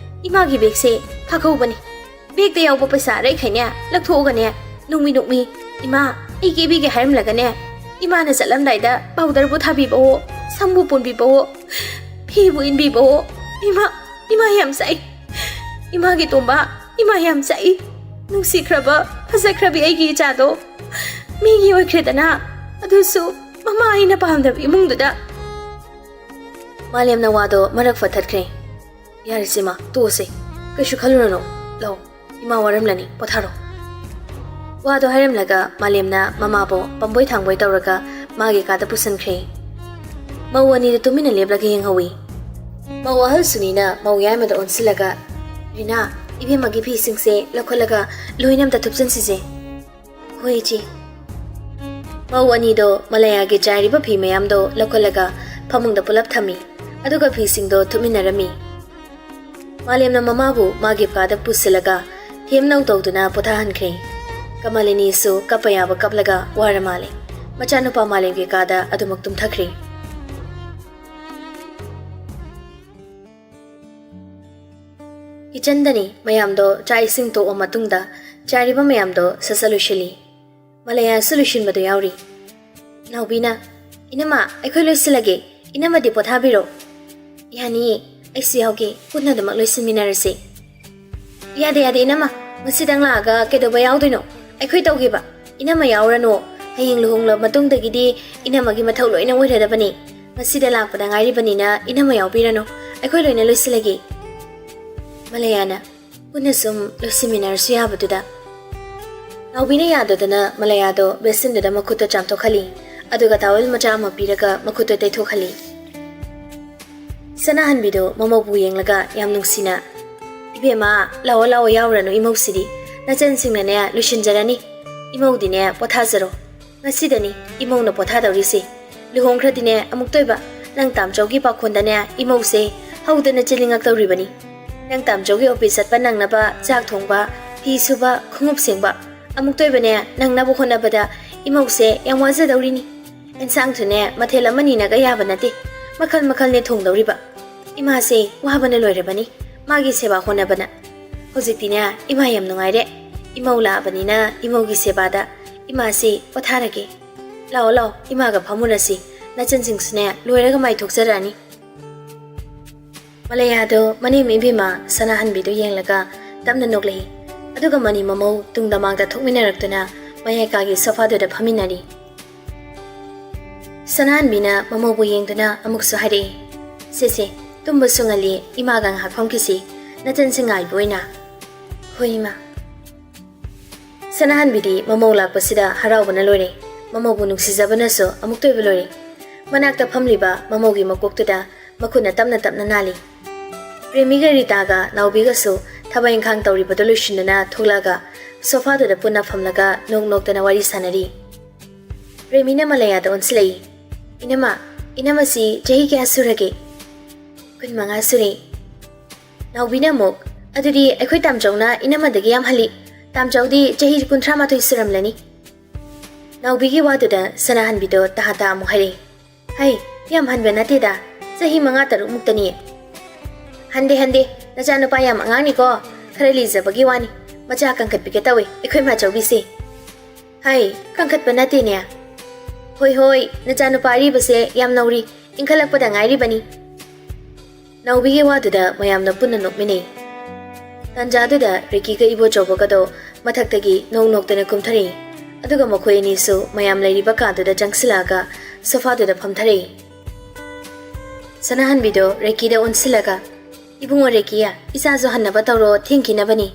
ꯏꯃꯥꯒꯤ ꯕꯦꯒꯁꯦ ꯐꯥꯛꯍꯧꯕꯅꯤ꯫ ꯕꯦꯒꯇ ꯌꯥꯎꯕ ꯄꯩꯁꯥ ꯑꯔꯩꯈꯩꯅꯦ ꯂꯧꯊꯣꯛꯑꯒꯅꯦ ꯅꯣꯡꯃꯤ ꯅꯣꯡꯃꯤ ꯏꯃꯥ ꯑꯩ ꯀꯦꯕꯤꯒꯦ ꯍꯥꯏꯔꯝꯂꯒꯅꯦ ꯏꯃꯥꯅ ꯆꯠꯂꯝꯗꯥꯏꯗ ꯄꯥꯎꯗꯔꯕꯨ ꯊꯥꯕꯤꯕꯋꯣ, ꯁꯝꯕꯨ ꯄꯨꯟꯕꯤꯕꯋꯣ, ꯐꯤꯕꯨ ꯏꯟꯕꯤꯕꯋꯣ꯫ ꯏꯃꯥ, ꯏꯃꯥ ꯌꯥꯝ ꯆꯥꯛꯏ꯫ ꯏꯃꯥꯒꯤ ꯇꯣꯝꯕ, ꯏꯃꯥ ꯌꯥꯝ ꯆꯥꯛꯏ꯫ ꯅꯨꯡꯁꯤꯈ꯭ꯔꯕ, ꯐꯖꯈ꯭ꯔꯕꯤ ꯑꯩꯒꯤ ꯏꯆꯥꯗꯣ ꯃꯤꯒꯤ ꯑꯣꯏꯈ꯭ꯔꯦꯗꯅ, ꯑꯗꯨꯁꯨ ꯃꯃꯥ ꯑꯩꯅ ꯄꯥꯝꯗꯕ ꯏꯃꯨꯡꯗꯨꯗ꯫" ꯃꯥꯂꯦꯝꯅ ꯋꯥꯗꯣ ꯃꯔꯛ ꯐꯠꯊꯠꯈ꯭ꯔꯦ꯫ "ꯌꯥꯔꯦꯁꯦ ꯏꯃꯥ, ꯇꯣꯛꯑꯁꯦ꯫ ꯀꯩꯁꯨ ꯈꯜꯂꯨꯔꯅꯨ꯫ ꯂꯧ, ꯏꯃꯥ ꯋꯥꯔꯝꯂꯅꯤ, ꯄꯣꯊꯥꯔꯣ꯫" ꯋꯥꯗꯣ ꯍꯥꯏꯔꯝꯂꯒ ꯃꯥꯂꯦꯝꯅ ꯃꯃꯥꯕꯨ ꯄꯝꯕꯣꯏ ꯊꯥꯡꯕꯣꯏ ꯇꯧꯔꯒ ꯃꯥꯒꯤ ꯀꯥꯗ ꯄꯨꯁꯤꯟꯈ꯭ꯔꯦ꯫ ꯃꯧ ꯑꯅꯤꯗꯨ ꯇꯨꯃꯤꯟꯅ ꯂꯦꯞꯂꯒ ꯌꯦꯡꯍꯧꯏ꯫ ꯃꯧ ꯑꯍꯜ ꯁꯨꯅꯤꯅ ꯃꯧ ꯌꯥꯏꯃꯗ ꯑꯣꯟꯁꯤꯜꯂꯒ, "ꯔꯤꯅꯥ, ꯏꯕꯦꯝꯃꯒꯤ ꯐꯤꯁꯤꯡꯁꯦ ꯂꯧꯈꯠꯂꯒ ꯂꯣꯏꯅ ꯑꯝꯇ ꯊꯨꯞꯆꯟꯁꯤꯁꯦ꯫" "ꯍꯣꯏ, ꯏꯆꯦ꯫" ꯃꯧ ꯑꯅꯤꯗꯣ ꯃꯂꯌꯥꯒꯤ ꯆꯥꯏꯔꯤꯕ ꯐꯤ ꯃꯌꯥꯝꯗꯣ ꯂꯧꯈꯠꯂꯒ ꯐꯃꯨꯡꯗ ꯄꯨꯂꯞ ꯊꯝꯃꯤ, ꯑꯗꯨꯒ ꯐꯤꯁꯤꯡꯗꯣ ꯊꯨꯞꯃꯤꯟꯅꯔꯝꯃꯤ꯫ ꯃꯥꯂꯦꯝꯅ ꯃꯃꯥꯕꯨ ꯃꯥꯒꯤ ꯀꯥꯗ ꯄꯨꯁꯤꯜꯂꯒ ꯊꯦꯝꯅꯧ ꯇꯧꯗꯨꯅ ꯄꯣꯊꯥꯍꯟꯈ꯭ꯔꯦ꯫ ꯀꯃꯂꯤꯅꯤꯁꯨ ꯀꯞꯄ ꯌꯥꯕ ꯀꯞꯂꯒ ꯋꯥꯔ ꯃꯥꯜꯂꯦ꯫ ꯃꯆꯥꯅꯨꯄꯥ ꯃꯥꯂꯦꯝꯒꯤ ꯀꯥꯗ ꯑꯗꯨꯃꯛ ꯇꯨꯝꯊꯈ꯭ꯔꯦ꯫ ꯀꯤꯆꯟꯗꯅꯤ ꯃꯌꯥꯝꯗꯣ ꯆꯥꯛ ꯏꯁꯤꯡ ꯇꯣꯛꯑ ꯃꯇꯨꯡꯗ ꯆꯥꯏꯔꯤꯕ ꯃꯌꯥꯝꯗꯣ ꯁꯠ ꯁꯠ ꯂꯣꯏꯁꯤꯜꯂꯤ꯫ ꯃꯂꯌꯥꯁꯨ ꯂꯣꯏꯁꯤꯟꯕꯗꯣ ꯌꯥꯎꯔꯤ꯫ ꯅꯥꯎꯕꯤꯅ, "ꯏꯅꯝꯃ, ꯑꯩꯈꯣꯏ ꯂꯣꯏꯁꯤꯜꯂꯒꯦ꯫ ꯏꯅꯝꯃꯗꯤ ꯄꯣꯊꯥꯕꯤꯔꯣ꯫" "ꯌꯥꯅꯤꯌꯦ, ꯑꯩꯁꯨ ꯌꯥꯎꯒꯦ, ꯄꯨꯟꯅ ꯑꯗꯨꯃꯛ ꯂꯣꯏꯁꯤꯟꯃꯤꯟꯅꯔꯁꯦ꯫" "ꯌꯥꯗꯦ, ꯌꯥꯗꯦ, ꯏꯅꯝꯃ, ꯉꯁꯤꯗꯪ ꯂꯥꯛꯑꯒ ꯀꯩꯗꯧꯕ ꯌꯥꯎꯗꯣꯏꯅꯣ? ꯑꯩꯈꯣꯏ ꯇꯧꯒꯦꯕ꯫ ꯏꯅꯝꯃ ꯌꯥꯎꯔꯅꯨ, ꯍꯌꯦꯡ ꯂꯨꯍꯣꯡꯂꯕ ꯃꯇꯨꯡꯗꯒꯤꯗꯤ ꯏꯅꯝꯃꯒꯤ ꯃꯊꯧ ꯂꯣꯏꯅ ꯑꯣꯏꯔꯗꯕꯅꯤ꯫ ꯉꯁꯤꯗ ꯂꯥꯛꯄꯗ ꯉꯥꯏꯔꯤꯕꯅꯤꯅ ꯏꯅꯝꯃ ꯌꯥꯎꯕꯤꯔꯅꯨ, ꯑꯩꯈꯣꯏ ꯂꯣꯏꯅ ꯂꯣꯏꯁꯤꯜꯂꯒꯦ꯫" ꯃꯂꯌꯥꯅ, "ꯄꯨꯟꯅ ꯁꯨꯝ ꯂꯣꯏꯁꯤꯟꯃꯤꯟꯅꯔꯁꯨ ꯌꯥꯕꯗꯨꯗ꯫" ꯅꯥꯎꯕꯤꯅ ꯌꯥꯗꯗꯅ ꯃꯂꯌꯥꯗꯣ ꯕꯦꯁꯤꯟꯗꯨꯗ ꯃꯈꯨꯠꯇ ꯆꯥꯝꯊꯣꯛꯍꯜꯂꯤ, ꯑꯗꯨꯒ ꯇꯥꯋꯦꯜ ꯃꯆꯥ ꯑꯃ ꯄꯤꯔꯒ ꯃꯈꯨꯠꯇ ꯇꯩꯊꯣꯛꯍꯜꯂꯤ꯫ ꯁꯅꯥꯍꯟꯕꯤꯗꯣ ꯃꯃꯧꯕꯨ ꯌꯦꯡꯂꯒ ꯌꯥꯝ ꯅꯨꯡꯁꯤꯅ, ꯏꯕꯦꯝꯃ, ꯂꯥꯛꯑꯣ ꯂꯥꯛꯑꯣ, ꯌꯥꯎꯔꯅꯨ ꯏꯃꯧꯁꯤꯗꯤ꯫ ꯅꯆꯟꯁꯤꯡꯅꯅꯦ ꯂꯣꯏꯁꯤꯟꯖꯔꯅꯤ꯫ ꯏꯃꯧꯗꯤꯅꯦ ꯄꯣꯊꯥꯖꯔꯣ꯫ ꯉꯁꯤꯗꯅꯤ ꯏꯃꯧꯅ ꯄꯣꯊꯥꯗꯧꯔꯤꯁꯦ꯫ ꯂꯨꯍꯣꯡꯈ꯭ꯔꯗꯤꯅꯦ ꯑꯃꯨꯛꯇꯣꯏꯕ ꯅꯪ ꯇꯥꯝꯆꯧꯒꯤ ꯄꯥꯈꯣꯟꯗꯅꯦ ꯏꯃꯧꯁꯦ ꯍꯧꯗꯅ ꯆꯤꯜꯂꯤꯉꯛꯇꯧꯔꯤꯕꯅꯤ꯫ ꯅꯪ ꯇꯥꯝꯆꯧꯒꯤ ꯑꯣꯐꯤꯁ ꯆꯠꯄ ꯅꯪꯅꯕ ꯆꯥꯛ ꯊꯣꯡꯕ, ꯐꯤ ꯁꯨꯕ, ꯈꯣꯡꯎꯞ ꯁꯦꯡꯕ, ꯑꯃꯨꯛꯇꯣꯏꯕꯅꯦ ꯅꯪꯅꯕ ꯍꯣꯠꯅꯕꯗ ꯏꯃꯧꯁꯦ ꯌꯥꯝ ꯋꯥꯖꯗꯧꯔꯤꯅꯤ꯫ ꯑꯦꯟꯁꯥꯡꯁꯨꯅꯦ ꯃꯊꯦꯜ ꯑꯃꯅꯤꯅꯒ ꯌꯥꯕ ꯅꯠꯇꯦ, ꯃꯈꯜ ꯃꯈꯜꯅꯦ ꯊꯣꯡꯗꯧꯔꯤꯕ꯫ ꯏꯃꯥꯁꯦ ꯋꯥꯕꯅ ꯂꯣꯏꯔꯕꯅꯤ ꯃꯥꯒꯤ ꯁꯦꯕꯥ ꯍꯣꯠꯅꯕꯅ꯫ ꯍꯧꯖꯤꯛꯇꯤꯅꯦ ꯏꯃꯥ ꯌꯥꯝ ꯅꯨꯡꯉꯥꯏꯔꯦ꯫ ꯏꯃꯧ ꯂꯥꯛꯑꯕꯅꯤꯅ ꯏꯃꯧꯒꯤ ꯁꯦꯕꯥꯗ ꯏꯃꯥꯁꯤ ꯄꯣꯊꯥꯔꯒꯦ꯫ ꯂꯥꯛꯑꯣ ꯂꯥꯛꯑꯣ, ꯏꯃꯥꯒ ꯐꯝꯃꯨꯔꯁꯤ꯫ ꯅꯆꯟꯁꯤꯡꯁꯨꯅꯦ ꯂꯣꯏꯔꯒ ꯃꯥꯏꯊꯣꯛꯆꯔꯛꯑꯅꯤ꯫ ꯃꯂꯩꯌꯥꯗꯣ ꯃꯅꯦꯝ ꯏꯕꯦꯝꯃ ꯁꯅꯥꯍꯟꯕꯤꯗꯨ ꯌꯦꯡꯂꯒ ꯇꯞꯅ ꯅꯣꯛꯂꯛꯏ꯫ ꯑꯗꯨꯒ ꯃꯅꯤ ꯃꯃꯧ ꯇꯨꯡꯗ ꯃꯥꯡꯗ ꯊꯣꯛꯃꯤꯟꯅꯔꯛꯇꯨꯅ ꯃꯌꯥꯏ ꯀꯥꯒꯤ ꯁꯣꯐꯥꯗꯨꯗ ꯐꯝꯃꯤꯟꯅꯔꯤ꯫ ꯁꯅꯥꯍꯟꯕꯤꯅ ꯃꯃꯧꯕꯨ ꯌꯦꯡꯗꯨꯅ ꯑꯃꯨꯛꯁꯨ ꯍꯥꯏꯔꯛꯏ, "ꯁꯦ ꯁꯦ, ꯇꯨꯝꯕꯁꯨ ꯉꯜꯂꯤ, ꯏꯃꯥꯒ ꯉꯥꯏꯍꯥꯛ ꯐꯝꯈꯤꯁꯤ, ꯅꯆꯟꯁꯤꯡ ꯉꯥꯏꯕ ꯑꯣꯏꯅ꯫" "ꯍꯣꯏ ꯏꯃꯥ꯫" ꯁꯅꯥꯍꯟꯕꯤꯗꯤ ꯃꯃꯧ ꯂꯥꯛꯄꯁꯤꯗ ꯍꯔꯥꯎꯕꯅ ꯂꯣꯏꯔꯦ꯫ ꯃꯃꯧꯕꯨ ꯅꯨꯡꯁꯤꯖꯕꯅꯁꯨ ꯑꯃꯨꯛꯇꯣꯏꯕ ꯂꯣꯏꯔꯦ꯫ ꯃꯅꯥꯛꯇ ꯐꯝꯂꯤꯕ ꯃꯃꯧꯒꯤ ꯃꯀꯣꯛꯇꯨꯗ ꯃꯈꯨꯠꯅ ꯇꯞꯅ ꯇꯞꯅ ꯅꯥꯜꯂꯤ꯫ ꯔꯦꯃꯤꯒ ꯔꯤꯇꯥꯒ ꯅꯥꯎꯕꯤꯒꯁꯨ ꯊꯕꯛ ꯏꯪꯈꯥꯡ ꯇꯧꯔꯤꯕꯗꯨ ꯂꯣꯏꯁꯤꯟꯗꯨꯅ ꯊꯣꯛꯂꯛꯑꯒ ꯁꯣꯐꯥꯗꯨꯗ ꯄꯨꯟꯅ ꯐꯝꯂꯒ ꯅꯣꯛ ꯅꯣꯛꯇꯅ ꯋꯥꯔꯤ ꯁꯥꯟꯅꯔꯤ꯫ ꯔꯦꯃꯤꯅ ꯃꯂꯩꯌꯥꯗ ꯑꯣꯟꯁꯤꯜꯂꯛꯏ꯫ "ꯏꯅꯝꯃ, ꯏꯅꯝꯃꯁꯤ ꯆꯍꯤ ꯀꯌꯥ ꯁꯨꯔꯒꯦ?" "ꯀꯨꯟꯃꯉꯥ ꯁꯨꯔꯦ꯫" ꯅꯥꯎꯕꯤꯅ ꯑꯃꯨꯛ, "ꯑꯗꯨꯗꯤ ꯑꯩꯈꯣꯏ ꯇꯥꯝꯆꯧꯅ ꯏꯅꯝꯃꯗꯒꯤ ꯌꯥꯝ ꯍꯜꯂꯤ꯫ ꯇꯥꯝꯆꯧꯗꯤ ꯆꯍꯤ ꯀꯨꯟꯊ꯭ꯔꯥ ꯃꯥꯊꯣꯏ ꯁꯨꯔꯝꯂꯅꯤ꯫" ꯅꯥꯎꯕꯤꯒꯤ ꯋꯥꯗꯨꯗ ꯁꯅꯥꯍꯟꯕꯤꯗꯣ ꯇꯍꯥ ꯇꯍꯥ ꯑꯃꯨꯛ ꯍꯥꯏꯔꯛꯏ꯫ "ꯍꯩ, ꯌꯥꯝ ꯍꯟꯕ ꯅꯠꯇꯦꯗ, ꯆꯍꯤ ꯃꯉꯥ ꯇꯔꯨꯛ ꯃꯨꯛꯇꯅꯤ꯫" "ꯍꯟꯗꯦ ꯍꯟꯗꯦ, ꯅꯆꯥꯅꯨꯄꯥ ꯌꯥꯝ ꯑꯉꯥꯡꯅꯤꯀꯣ, ꯈꯔ ꯂꯤꯖꯕꯒꯤ ꯋꯥꯅꯤ꯫ ꯃꯆꯥ ꯀꯟꯈꯠꯄꯤꯒꯦ ꯇꯧꯏ ꯑꯩꯈꯣꯏ ꯃꯥꯆꯧꯕꯤꯁꯦ꯫" "ꯍꯩ, ꯀꯟꯈꯠꯄ ꯅꯠꯇꯦꯅꯦ꯫" "ꯍꯣꯏ ꯍꯣꯏ, ꯅꯆꯥꯅꯨꯄꯥ ꯑꯔꯤꯕꯁꯦ ꯌꯥꯝ ꯅꯧꯔꯤ, ꯏꯟꯈꯠꯂꯛꯄꯗ ꯉꯥꯏꯔꯤꯕꯅꯤ꯫" ꯅꯥꯎꯕꯤꯒꯤ ꯋꯥꯗꯨꯗ ꯃꯌꯥꯝꯅ ꯄꯨꯟꯅ ꯅꯣꯛꯃꯤꯟꯅꯩ꯫ ꯇꯥꯟꯖꯥꯗꯨꯗ ꯔꯤꯀꯤꯒ ꯏꯕꯣꯆꯧꯕꯒꯗꯣ ꯃꯊꯛꯇꯒꯤ ꯅꯣꯛ ꯅꯣꯛꯇꯅ ꯀꯨꯝꯊꯔꯛꯏ꯫ ꯑꯗꯨꯒ ꯃꯈꯣꯏ ꯑꯅꯤꯁꯨ ꯃꯌꯥꯝ ꯂꯩꯔꯤꯕ ꯀꯥꯗꯨꯗ ꯆꯪꯁꯤꯜꯂꯛꯑꯒ ꯁꯣꯐꯥꯗꯨꯗ ꯐꯝꯊꯔꯛꯏ꯫ ꯁꯅꯥꯍꯟꯕꯤꯗꯣ ꯔꯦꯀꯤꯗ ꯑꯣꯟꯁꯤꯜꯂꯒ, "ꯏꯕꯨꯡꯉꯣ ꯔꯦꯀꯤ, ꯏꯆꯥꯁꯨ ꯍꯟꯅꯕ ꯇꯧꯔꯣ, ꯊꯦꯡꯈꯤꯅꯕꯅꯤ꯫"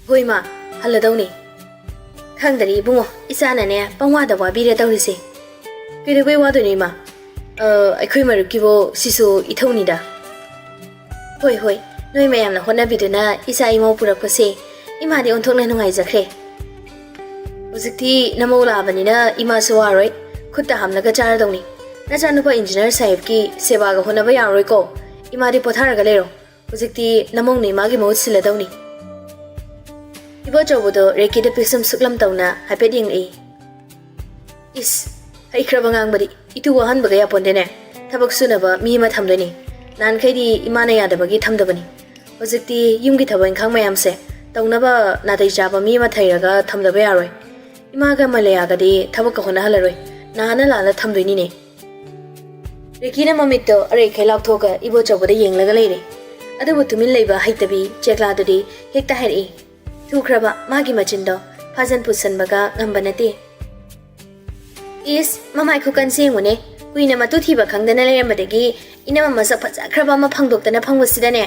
"ꯍꯣꯏ ꯃꯥ, ꯍꯜꯂꯗꯧꯅꯤ꯫" "ꯈꯪꯗꯔꯦ ꯏꯕꯨꯡꯉꯣ, ꯏꯆꯥꯅꯅꯦ ꯄꯪꯋꯥꯗ ꯋꯥꯕꯤꯔꯦ ꯇꯧꯔꯤꯁꯦ꯫" "ꯀꯩꯗꯧꯕꯩ ꯋꯥꯗꯣꯏꯅꯣ ꯏꯃꯥ? ꯑ, ꯑꯩꯈꯣꯏ ꯃꯔꯨꯞꯀꯤꯕꯨ ꯁꯤꯁꯨ ꯏꯊꯧꯅꯤꯗ꯫" "ꯍꯣꯏ ꯍꯣꯏ, ꯅꯣꯏ ꯃꯌꯥꯝꯅ ꯍꯣꯠꯅꯕꯤꯗꯨꯅ ꯏꯆꯥ ꯏꯃꯧ ꯄꯨꯔꯛꯄꯁꯦ ꯏꯃꯥꯗꯤ ꯑꯣꯟꯊꯣꯛꯅ ꯅꯨꯡꯉꯥꯏꯖꯈ꯭ꯔꯦ꯫ ꯍꯧꯖꯤꯛꯇꯤ ꯅꯃꯧ ꯂꯥꯛꯑꯕꯅꯤꯅ ꯏꯃꯥꯁꯨ ꯋꯥꯔꯣꯏ, ꯈꯨꯠꯇ ꯍꯥꯝꯂꯒ ꯆꯥꯔꯗꯧꯅꯤ꯫ ꯅꯆꯥꯅꯨꯄꯥ ꯏꯟꯖꯤꯅꯤꯌꯥꯔ ꯁꯥꯍꯦꯕꯀꯤ ꯁꯦꯕꯥꯒ ꯍꯣꯠꯅꯕ ꯌꯥꯔꯔꯣꯏꯀꯣ꯫ ꯏꯃꯥꯗꯤ ꯄꯣꯊꯥꯔꯒ ꯂꯩꯔꯣ꯫ ꯍꯧꯖꯤꯛꯇꯤ ꯅꯃꯧꯅ ꯏꯃꯥꯒꯤ ꯃꯍꯨꯠ ꯁꯤꯜꯂꯗꯧꯅꯤ꯫ ꯏꯕꯣꯆꯧꯕꯗꯣ ꯔꯦꯀꯤꯗ ꯄꯤꯁꯨꯝ ꯁꯨꯛꯂꯝ ꯇꯧꯅ ꯍꯥꯏꯐꯦꯠ ꯌꯦꯡꯂꯛꯏ꯫ ꯏꯁ, ꯍꯩꯈ꯭ꯔꯕ ꯉꯥꯡꯕꯗꯤ꯫ ꯏꯇꯨ ꯋꯥꯍꯟꯕꯒ ꯌꯥꯄꯣꯟꯗꯦꯅꯦ꯫ ꯊꯕꯛ ꯁꯨꯅꯕ ꯃꯤ ꯑꯃ ꯊꯝꯗꯣꯏꯅꯤ꯫ ꯅꯍꯥꯟꯈꯩꯗꯤ ꯏꯃꯥꯅ ꯌꯥꯗꯕꯒꯤ ꯊꯝꯗꯕꯅꯤ꯫ ꯍꯧꯖꯤꯛꯇꯤ ꯌꯨꯝꯒꯤ ꯊꯕꯛ ꯏꯪꯈꯥꯡ ꯃꯌꯥꯝꯁꯦ ꯇꯧꯅꯕ ꯅꯥꯇꯩ ꯆꯥꯕ ꯃꯤ ꯑꯃ ꯊꯩꯔꯒ ꯊꯝꯗꯕ ꯌꯥꯔꯣꯏ꯫ ꯏꯃꯥꯒ ꯃꯂꯌꯥꯒꯗꯤ ꯊꯕꯛꯀ ꯍꯣꯠꯅꯍꯜꯂꯔꯣꯏ꯫ ꯅꯍꯥꯟꯅ ꯂꯥꯜꯂ ꯊꯝꯗꯣꯏꯅꯤꯅꯦ꯫ ꯔꯦꯀꯤꯅ ꯃꯃꯤꯠꯇꯣ ꯑꯔꯩꯈꯩ ꯂꯥꯎꯊꯣꯛꯑꯒ ꯏꯕꯣꯆꯧꯕꯗ ꯌꯦꯡꯂꯒ ꯂꯩꯔꯦ꯫ ꯑꯗꯨꯕꯨ ꯇꯨꯃꯤꯟ ꯂꯩꯕ ꯍꯩꯇꯕꯤ ꯆꯦꯛꯂꯥꯗꯨꯗꯤ ꯍꯦꯛꯇ ꯍꯥꯏꯔꯛꯏ꯫ ꯊꯨꯈ꯭ꯔꯕ ꯃꯥꯒꯤ ꯃꯆꯤꯟꯗꯣ ꯐꯥꯖꯟ ꯄꯨꯁꯟꯕꯒ ꯉꯝꯕ ꯅꯠꯇꯦ꯫ ꯏꯁ, ꯃꯃꯥꯏ ꯈꯨꯀꯟꯁꯦ ꯌꯦꯡꯉꯨꯅꯦ꯫ ꯀꯨꯏꯅ ꯃꯇꯨ ꯊꯤꯕ ꯈꯪꯗꯅ ꯂꯩꯔꯝꯕꯗꯒꯤ ꯏꯅꯝꯃ ꯃꯁꯛ ꯐꯖꯈ꯭ꯔꯕ ꯑꯃ ꯐꯪꯗꯣꯛꯇꯅ ꯐꯪꯕꯁꯤꯗꯅꯦ,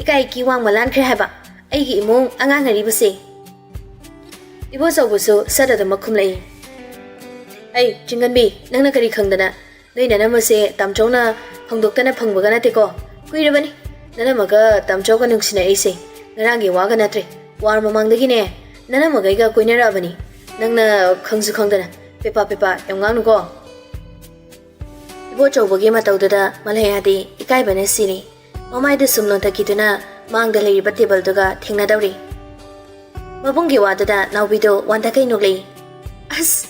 ꯏꯀꯥꯏ ꯏꯀꯤ ꯋꯥꯡꯃ ꯂꯥꯟꯈ꯭ꯔꯦ ꯍꯥꯏꯕ꯫ ꯑꯩꯒꯤ ꯏꯃꯨꯡ ꯑꯉꯥꯡ ꯑꯔꯤꯕꯁꯦ꯫ ꯏꯕꯣꯆꯧꯕꯁꯨ ꯁꯠ ꯑꯗꯨꯃꯛ ꯈꯨꯝꯂꯛꯏ꯫ ꯑꯩ, ꯆꯤꯡꯒꯟꯕꯤ, ꯅꯪꯅ ꯀꯔꯤ ꯈꯪꯗꯅ? ꯅꯣꯏ ꯅꯅꯝꯃꯁꯦ ꯇꯥꯝꯆꯧꯅ ꯐꯪꯗꯣꯛꯇꯅ ꯐꯪꯕꯒ ꯅꯠꯇꯦꯀꯣ꯫ ꯀꯨꯏꯔꯕꯅꯤ ꯅꯅꯝꯃꯒ ꯇꯥꯝꯆꯧꯒ ꯅꯨꯡꯁꯤꯅꯔꯛꯏꯁꯦ꯫ ꯉꯔꯥꯡꯒꯤ ꯋꯥꯒ ꯅꯠꯇ꯭ꯔꯦ꯫ ꯋꯥꯔ ꯃꯃꯥꯡꯗꯒꯤꯅꯦ ꯅꯅꯝꯃꯒꯩꯒ ꯀꯣꯏꯅꯔꯛꯑꯕꯅꯤ꯫ ꯅꯪꯅ ꯈꯪꯁꯨ ꯈꯪꯗꯅ ꯄꯦꯄꯥ ꯄꯦꯄꯥ ꯌꯥꯝ ꯉꯥꯡꯅꯨꯀꯣ꯫ ꯏꯕꯣꯆꯧꯕꯒꯤ ꯃꯇꯧꯗꯨꯗ ꯃꯂꯌꯥꯗꯤ ꯏꯀꯥꯏꯕꯅ ꯁꯤꯔꯦ꯫ ꯃꯃꯥꯏꯗ ꯁꯨꯝ ꯅꯣꯟꯊꯈꯤꯗꯨꯅ ꯃꯥꯡꯗ ꯂꯩꯔꯤꯕ ꯇꯦꯕꯜꯗꯨꯒ ꯊꯦꯡꯅꯗꯧꯔꯤ꯫ ꯃꯕꯨꯡꯒꯤ ꯋꯥꯗꯨꯗ ꯅꯥꯎꯕꯤꯗꯣ ꯋꯥꯟꯊꯈꯩ ꯅꯣꯛꯂꯛꯏ꯫ ꯑꯁ,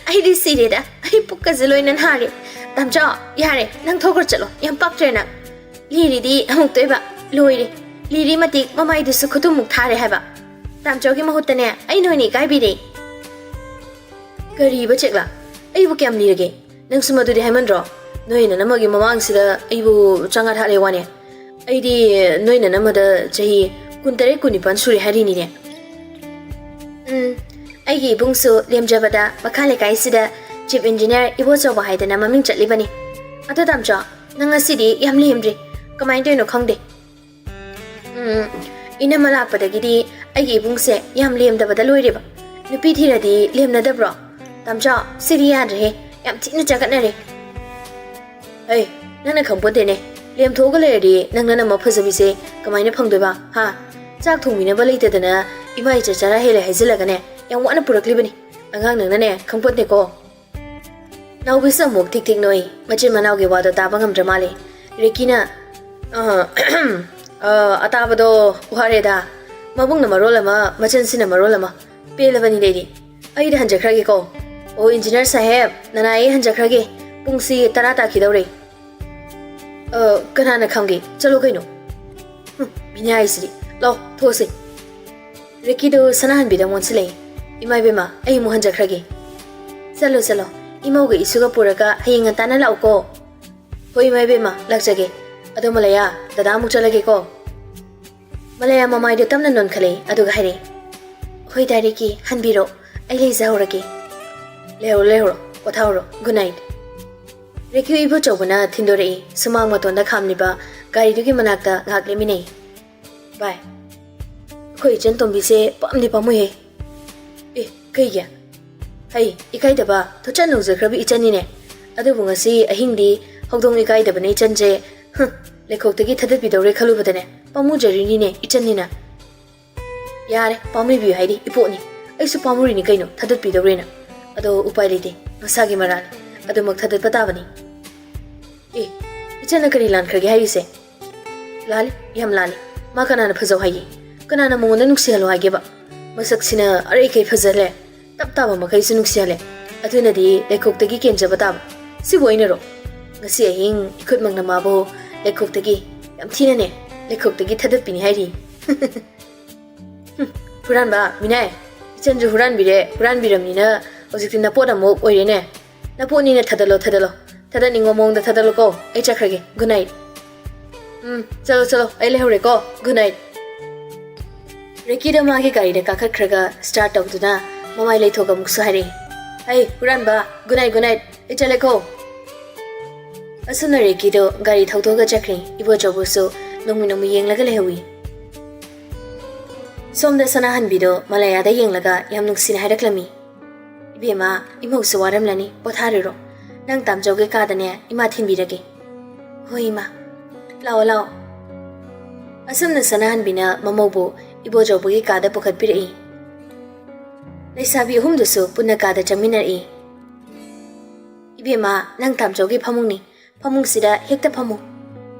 ꯑꯩꯗꯤ ꯁꯤꯔꯦꯗ꯫ ꯑꯩ ꯄꯨꯛꯀꯁꯦ ꯂꯣꯏꯅ ꯅꯥꯔꯦ꯫ ꯇꯥꯝꯆꯧ, ꯌꯥꯔꯦ, ꯅꯪ ꯊꯣꯛꯈ꯭ꯔꯣ ꯆꯠꯂꯣ꯫ ꯌꯥꯝ ꯄꯛꯇ꯭ꯔꯦ ꯅꯪ꯫ ꯂꯤꯔꯤꯗꯤ ꯑꯃꯨꯛꯇꯣꯏꯕ꯫ ꯂꯣꯏꯔꯦ꯫ ꯂꯤꯔꯤ ꯃꯇꯤꯛ ꯃꯃꯥꯏꯗꯨꯁꯨ ꯈꯨꯇꯨꯝꯃꯨꯛ ꯊꯥꯔꯦ ꯍꯥꯏꯕ꯫ ꯇꯥꯝꯆꯧꯒꯤ ꯃꯍꯨꯠꯇꯅꯦ ꯑꯩꯅ ꯑꯣꯏꯅ ꯏꯀꯥꯏꯕꯤꯔꯦ꯫ ꯀꯔꯤꯕ ꯆꯦꯛꯂꯥ? ꯑꯩꯕꯨ ꯀꯌꯥꯝ ꯂꯤꯔꯒꯦ? ꯅꯪꯁꯨ ꯃꯗꯨꯗꯤ ꯍꯥꯏꯃꯟꯗ꯭ꯔꯣ? ꯅꯣꯏ ꯅꯅꯝꯃꯒꯤ ꯃꯃꯥꯡꯁꯤꯗ ꯑꯩꯕꯨ ꯆꯉꯥ ꯊꯥꯠꯂꯦ ꯋꯥꯅꯦ꯫ ꯑꯩꯗꯤ ꯅꯣꯏ ꯅꯅꯝꯃꯗ ꯆꯍꯤ ꯀꯨꯟꯇꯔꯦꯠ ꯀꯨꯟꯅꯤꯄꯥꯟ ꯁꯨꯔꯦ ꯍꯥꯏꯔꯤꯅꯤꯅꯦ꯫ ꯎꯝ, ꯑꯩꯒꯤ ꯏꯕꯨꯡꯁꯨ ꯂꯦꯝꯖꯕꯗ ꯃꯈꯥ ꯂꯩꯀꯥꯏꯁꯤꯗ ꯆꯤꯐ ꯏꯟꯖꯤꯅꯤꯌꯥꯔ ꯏꯕꯣꯆꯧꯕ ꯍꯥꯏꯗꯅ ꯃꯃꯤꯡ ꯆꯠꯂꯤꯕꯅꯤ꯫ ꯑꯗꯣ ꯇꯥꯝꯆꯧ, ꯅꯪ ꯉꯁꯤꯗꯤ ꯌꯥꯝ ꯂꯦꯝꯗ꯭ꯔꯤ꯫ ꯀꯃꯥꯏꯅ ꯇꯧꯔꯤꯅꯣ ꯈꯪꯗꯦ꯫ ꯎꯝ, ꯏꯅꯝꯃ ꯂꯥꯛꯄꯗꯒꯤꯗꯤ ꯑꯩꯒꯤ ꯏꯕꯨꯡꯁꯦ ꯌꯥꯝ ꯂꯦꯝꯗꯕꯗ ꯂꯣꯏꯔꯦꯕ꯫ ꯅꯨꯄꯤ ꯊꯤꯔꯗꯤ ꯂꯦꯝꯅꯗꯕ꯭ꯔꯣ? ꯇꯥꯝꯆꯧ, ꯁꯤꯗꯤ ꯌꯥꯗ꯭ꯔꯦꯍꯦ꯫ ꯌꯥꯝ ꯊꯤꯅ ꯆꯒꯠꯅꯔꯦ꯫ ꯍꯩ, ꯅꯪꯅ ꯈꯪꯄꯣꯟꯇꯦꯅꯦ꯫ ꯂꯦꯝꯊꯣꯛꯑꯒ ꯂꯩꯔꯗꯤ ꯅꯪꯅ ꯅꯝꯃ ꯐꯖꯕꯤꯁꯦ ꯀꯃꯥꯏꯅ ꯐꯪꯗꯣꯏꯕ, ꯍꯥ? ꯆꯥꯛ ꯊꯣꯡꯕꯤꯅꯕ ꯂꯩꯇꯗꯅ ꯏꯃꯥ ꯏꯆꯥ ꯆꯔꯥ ꯍꯦꯜꯂꯦ ꯍꯥꯏꯖꯤꯜꯂꯒꯅꯦ, ꯌꯥꯝ ꯋꯥꯅ ꯄꯨꯔꯛꯂꯤꯕꯅꯤ꯫ ꯑꯉꯥꯡ ꯅꯪꯅꯅꯦ ꯈꯪꯄꯣꯠꯇꯦꯀꯣ꯫ ꯅꯥꯎꯕꯤꯁꯨ ꯑꯃꯨꯛ ꯊꯤꯛ ꯊꯤꯛ ꯅꯣꯛꯏ꯫ ꯃꯆꯤꯟ ꯃꯅꯥꯎꯒꯤ ꯋꯥꯗꯣ ꯇꯥꯕ ꯉꯝꯗ꯭ꯔ ꯃꯥꯜꯂꯦ꯫ ꯔꯤꯀꯤꯅ, "ꯑ, ꯑ, ꯑꯇꯥꯕꯗꯣ ꯋꯥꯔꯦꯗ꯫ ꯃꯕꯨꯡꯅ ꯃꯔꯣꯜ ꯑꯃ, ꯃꯆꯤꯟꯁꯤꯅ ꯃꯔꯣꯜ ꯑꯃ꯫ ꯄꯦꯜꯂꯕꯅꯤ ꯑꯩꯗꯤ꯫ ꯑꯩꯗꯤ ꯍꯟꯖꯈ꯭ꯔꯒꯦꯀꯣ꯫ ꯑꯣ, ꯏꯟꯖꯤꯅꯤꯌꯔ ꯁꯥꯍꯦꯕ, ꯅꯅꯥꯏ, ꯑꯩ ꯍꯟꯖꯈ꯭ꯔꯒꯦ꯫ ꯄꯨꯡꯁꯤ ꯇꯔꯥ ꯇꯥꯈꯤꯗꯧꯔꯦ꯫" "ꯑ, ꯀꯅꯥꯅ ꯈꯪꯒꯦ? ꯆꯠꯂꯣ ꯀꯩꯅꯣ꯫" "ꯍꯨꯝ, ꯃꯤꯅꯥꯏꯁꯤꯗꯤ꯫ ꯂꯥꯎ, ꯊꯣꯛꯑꯁꯤ꯫" ꯔꯤꯀꯤꯗꯣ ꯁꯅꯥꯍꯟꯕꯤꯗ ꯑꯣꯟꯁꯤꯜꯂꯛꯏ꯫ "ꯏꯃꯥ ꯏꯕꯦꯝꯃ, ꯑꯩ ꯑꯃꯨꯛ ꯍꯟꯖꯈ꯭ꯔꯒꯦ꯫" "ꯆꯠꯂꯣ, ꯆꯠꯂꯣ꯫ ꯏꯃꯧꯒ ꯏꯁꯨꯒ ꯄꯨꯔꯒ ꯍꯌꯦꯡ ꯉꯟꯇꯥꯅ ꯂꯥꯛꯎꯀꯣ꯫" "ꯍꯣꯏ, ꯏꯃꯥ ꯏꯕꯦꯝꯃ, ꯂꯥꯛꯆꯒꯦ꯫ ꯑꯗꯣ ꯃꯂꯌꯥ, ꯗꯗꯥ ꯑꯃꯨꯛ ꯆꯠꯂꯒꯦꯀꯣ꯫" ꯃꯂꯌꯥ ꯃꯃꯥꯏꯗꯣ ꯇꯞꯅ ꯅꯣꯟꯈꯠꯂꯛꯏ, ꯑꯗꯨꯒ ꯍꯥꯏꯔꯛꯏ, "ꯍꯣꯏ ꯗꯥ ꯔꯤꯀꯤ, ꯍꯟꯕꯤꯔꯣ꯫ ꯑꯩ ꯂꯩꯖꯍꯧꯔꯒꯦ꯫" "ꯂꯩꯍꯧꯔꯣ, ꯂꯩꯍꯧꯔꯣ꯫ ꯄꯣꯊꯥꯍꯧꯔꯣ꯫ Good night." ꯔꯤꯀꯤ ꯏꯕꯣꯆꯧꯕꯅ ꯊꯤꯟꯗꯣꯔꯛꯏ꯫ ꯁꯨꯃꯥꯡ ꯃꯇꯣꯟꯗ ꯈꯥꯝꯂꯤꯕ ꯒꯥꯔꯤꯗꯨꯒꯤ ꯃꯅꯥꯛꯇ ꯉꯥꯏꯍꯥꯛ ꯂꯦꯞꯃꯤꯟꯅꯩ꯫ "ꯚꯥꯏ, ꯑꯩꯈꯣꯏ ꯏꯆꯟ ꯇꯣꯝꯕꯤꯁꯦ ꯄꯥꯝꯗꯤ ꯄꯥꯝꯃꯨꯏꯍꯦ꯫" "ꯑꯦ, ꯀꯩꯒꯤ?" "ꯍꯩ, ꯏꯀꯥꯏꯗꯕ, ꯊꯨꯆꯟ ꯂꯧꯖꯈ꯭ꯔꯕ ꯏꯆꯟꯅꯤꯅꯦ꯫ ꯑꯗꯨꯕꯨ ꯉꯁꯤ ꯑꯍꯤꯡꯗꯤ ꯍꯧꯗꯣꯡ ꯏꯀꯥꯏꯗꯕꯅ ꯏꯆꯟꯁꯦ, ꯍꯨꯝ, ꯂꯩꯈꯣꯛꯇꯒꯤ ꯊꯥꯗꯠꯄꯤꯗꯧꯔꯦ ꯈꯜꯂꯨꯕꯗꯅꯦ ꯄꯥꯝꯃꯨꯖꯔꯤꯅꯤꯅꯦ ꯏꯆꯟꯅꯤꯅ꯫" "ꯌꯥꯔꯦ, ꯄꯥꯝꯃꯨꯕꯤꯌꯨ ꯍꯥꯏꯗꯤ ꯏꯄꯣꯛꯅꯤ꯫ ꯑꯩꯁꯨ ꯄꯥꯝꯃꯨꯔꯤꯅꯤ ꯀꯩꯅꯣ, ꯊꯥꯗꯠꯄꯤꯗꯧꯔꯦꯅ꯫ ꯑꯗꯣ ꯎꯄꯥꯏ ꯂꯩꯇꯦ, ꯃꯁꯥꯒꯤ ꯃꯔꯥꯜꯅꯤ꯫ ꯑꯗꯨꯃꯛ ꯊꯥꯗꯠꯄ ꯇꯥꯕꯅꯤ꯫" "ꯑꯦ, ꯏꯆꯟꯅ ꯀꯔꯤ ꯂꯥꯟꯈ꯭ꯔꯒꯦ ꯍꯥꯏꯔꯤꯁꯦ?" "ꯂꯥꯜꯂꯤ, ꯌꯥꯝ ꯂꯥꯜꯂꯤ꯫ ꯃꯥ ꯀꯅꯥꯅ ꯐꯖꯧ ꯍꯥꯏꯒꯦ? ꯀꯅꯥꯅ ꯃꯉꯣꯟꯗ ꯅꯨꯡꯁꯤꯍꯜꯂꯣ ꯍꯥꯏꯒꯦꯕ? ꯃꯁꯛꯁꯤꯅ ꯑꯔꯩꯈꯩ ꯐꯖꯍꯜꯂꯦ, ꯇꯞ ꯇꯥꯕ ꯃꯈꯩꯁꯨ ꯅꯨꯡꯁꯤꯍꯜꯂꯦ꯫ ꯑꯗꯨꯅꯗꯤ ꯂꯩꯈꯣꯛꯇꯒꯤ ꯀꯦꯟꯖꯕ ꯇꯥꯕ꯫ ꯁꯤꯕꯨ ꯑꯩꯅꯔꯣ? ꯉꯁꯤ ꯑꯍꯤꯡ ꯏꯈꯨꯠꯃꯛꯅ ꯃꯥꯕꯨ ꯂꯩꯈꯣꯛꯇꯒꯤ, ꯌꯥꯝ ꯊꯤꯅꯅꯦ, ꯂꯩꯈꯣꯛꯇꯒꯤ ꯊꯥꯗꯠꯄꯤꯅꯤ ꯍꯥꯏꯔꯤ꯫" "ꯍꯨꯝ, ꯍꯨꯔꯥꯟꯕ, ꯃꯤꯅꯥꯏ, ꯏꯆꯟꯁꯨ ꯍꯨꯔꯥꯟꯕꯤꯔꯦ, ꯍꯨꯔꯥꯟꯕꯤꯔꯝꯅꯤꯅ ꯍꯧꯖꯤꯛꯇꯤ ꯅꯄꯣꯠ ꯑꯃꯨꯛ ꯑꯣꯏꯔꯦꯅꯦ꯫ ꯅꯄꯣꯠꯅꯤꯅ ꯊꯥꯗꯠꯂꯣ, ꯊꯥꯗꯠꯂꯣ꯫ ꯊꯥꯗꯠꯅꯤꯡꯕ ꯃꯑꯣꯡꯗ ꯊꯥꯗꯠꯂꯣꯀꯣ꯫ ꯑꯩ ꯆꯠꯈ꯭ꯔꯒꯦ꯫ Good night." "ꯎꯝ, ꯆꯠꯂꯣ, ꯆꯠꯂꯣ, ꯑꯩ ꯂꯩꯍꯧꯔꯦꯀꯣ꯫ Good night." ꯔꯤꯀꯤꯗꯣ ꯃꯥꯒꯤ ꯒꯥꯔꯤꯗ ꯀꯥꯈꯠꯈ꯭ꯔꯒ ꯁ꯭ꯇꯥꯔꯠ ꯇꯧꯗꯨꯅ ꯃꯃꯥꯏ ꯂꯩꯊꯣꯛꯑꯒ ꯑꯃꯨꯛꯁꯨ ꯍꯥꯏꯔꯛꯏ, "ꯍꯩ, ꯍꯨꯔꯥꯟꯕ, ꯒꯨꯗ ꯅꯥꯏꯠ, ꯒꯨꯗ ꯅꯥꯏꯠ, ꯑꯩ ꯆꯠꯂꯦꯀꯣ꯫" ꯑꯁꯨꯝꯅ ꯔꯤꯀꯤꯗꯣ ꯒꯥꯔꯤ ꯊꯧꯗꯣꯛꯑꯒ ꯆꯠꯈ꯭ꯔꯦ꯫ ꯏꯕꯣꯆꯧꯕꯨꯁꯨ ꯅꯣꯡꯃ ꯅꯣꯡꯃ ꯌꯦꯡꯂꯒ ꯂꯩꯍꯧꯏ꯫ ꯁꯣꯝꯗ ꯁꯅꯥꯍꯟꯕꯤꯗꯣ ꯃꯂꯌꯥꯗ ꯌꯦꯡꯂꯒ ꯌꯥꯝ ꯅꯨꯡꯁꯤꯅ ꯍꯥꯏꯔꯛꯂꯝꯃꯤ, "ꯏꯕꯦꯝꯃ, ꯏꯃꯧꯁꯨ ꯋꯥꯔꯝꯂꯅꯤ, ꯄꯣꯊꯥꯔꯨꯔꯣ꯫ ꯅꯪ ꯇꯥꯝꯆꯧꯒꯤ ꯀꯥꯗꯅꯦ ꯏꯃꯥ ꯊꯤꯟꯕꯤꯔꯒꯦ꯫" "ꯍꯣꯏ, ꯏꯃꯥ꯫" ꯂꯥꯛꯑꯣ, ꯂꯥꯛꯑꯣ꯫ ꯑꯁꯨꯝꯅ ꯁꯅꯥꯍꯟꯕꯤꯅ ꯃꯃꯧꯕꯨ ꯏꯕꯣꯆꯧꯕꯒꯤ ꯀꯥꯗ ꯄꯨꯈꯠꯄꯤꯔꯛꯏ꯫ ꯂꯩꯁꯥꯕꯤ ꯑꯍꯨꯝꯗꯨꯁꯨ ꯄꯨꯟꯅ ꯀꯥꯗ ꯆꯪꯃꯤꯟꯅꯔꯛꯏ꯫ "ꯏꯕꯦꯝꯃ, ꯅꯪ ꯇꯥꯝꯆꯧꯒꯤ ꯐꯃꯨꯡꯅꯤ꯫ ꯐꯃꯨꯡꯁꯤꯗ ꯍꯦꯛꯇ ꯐꯝꯃꯨ꯫"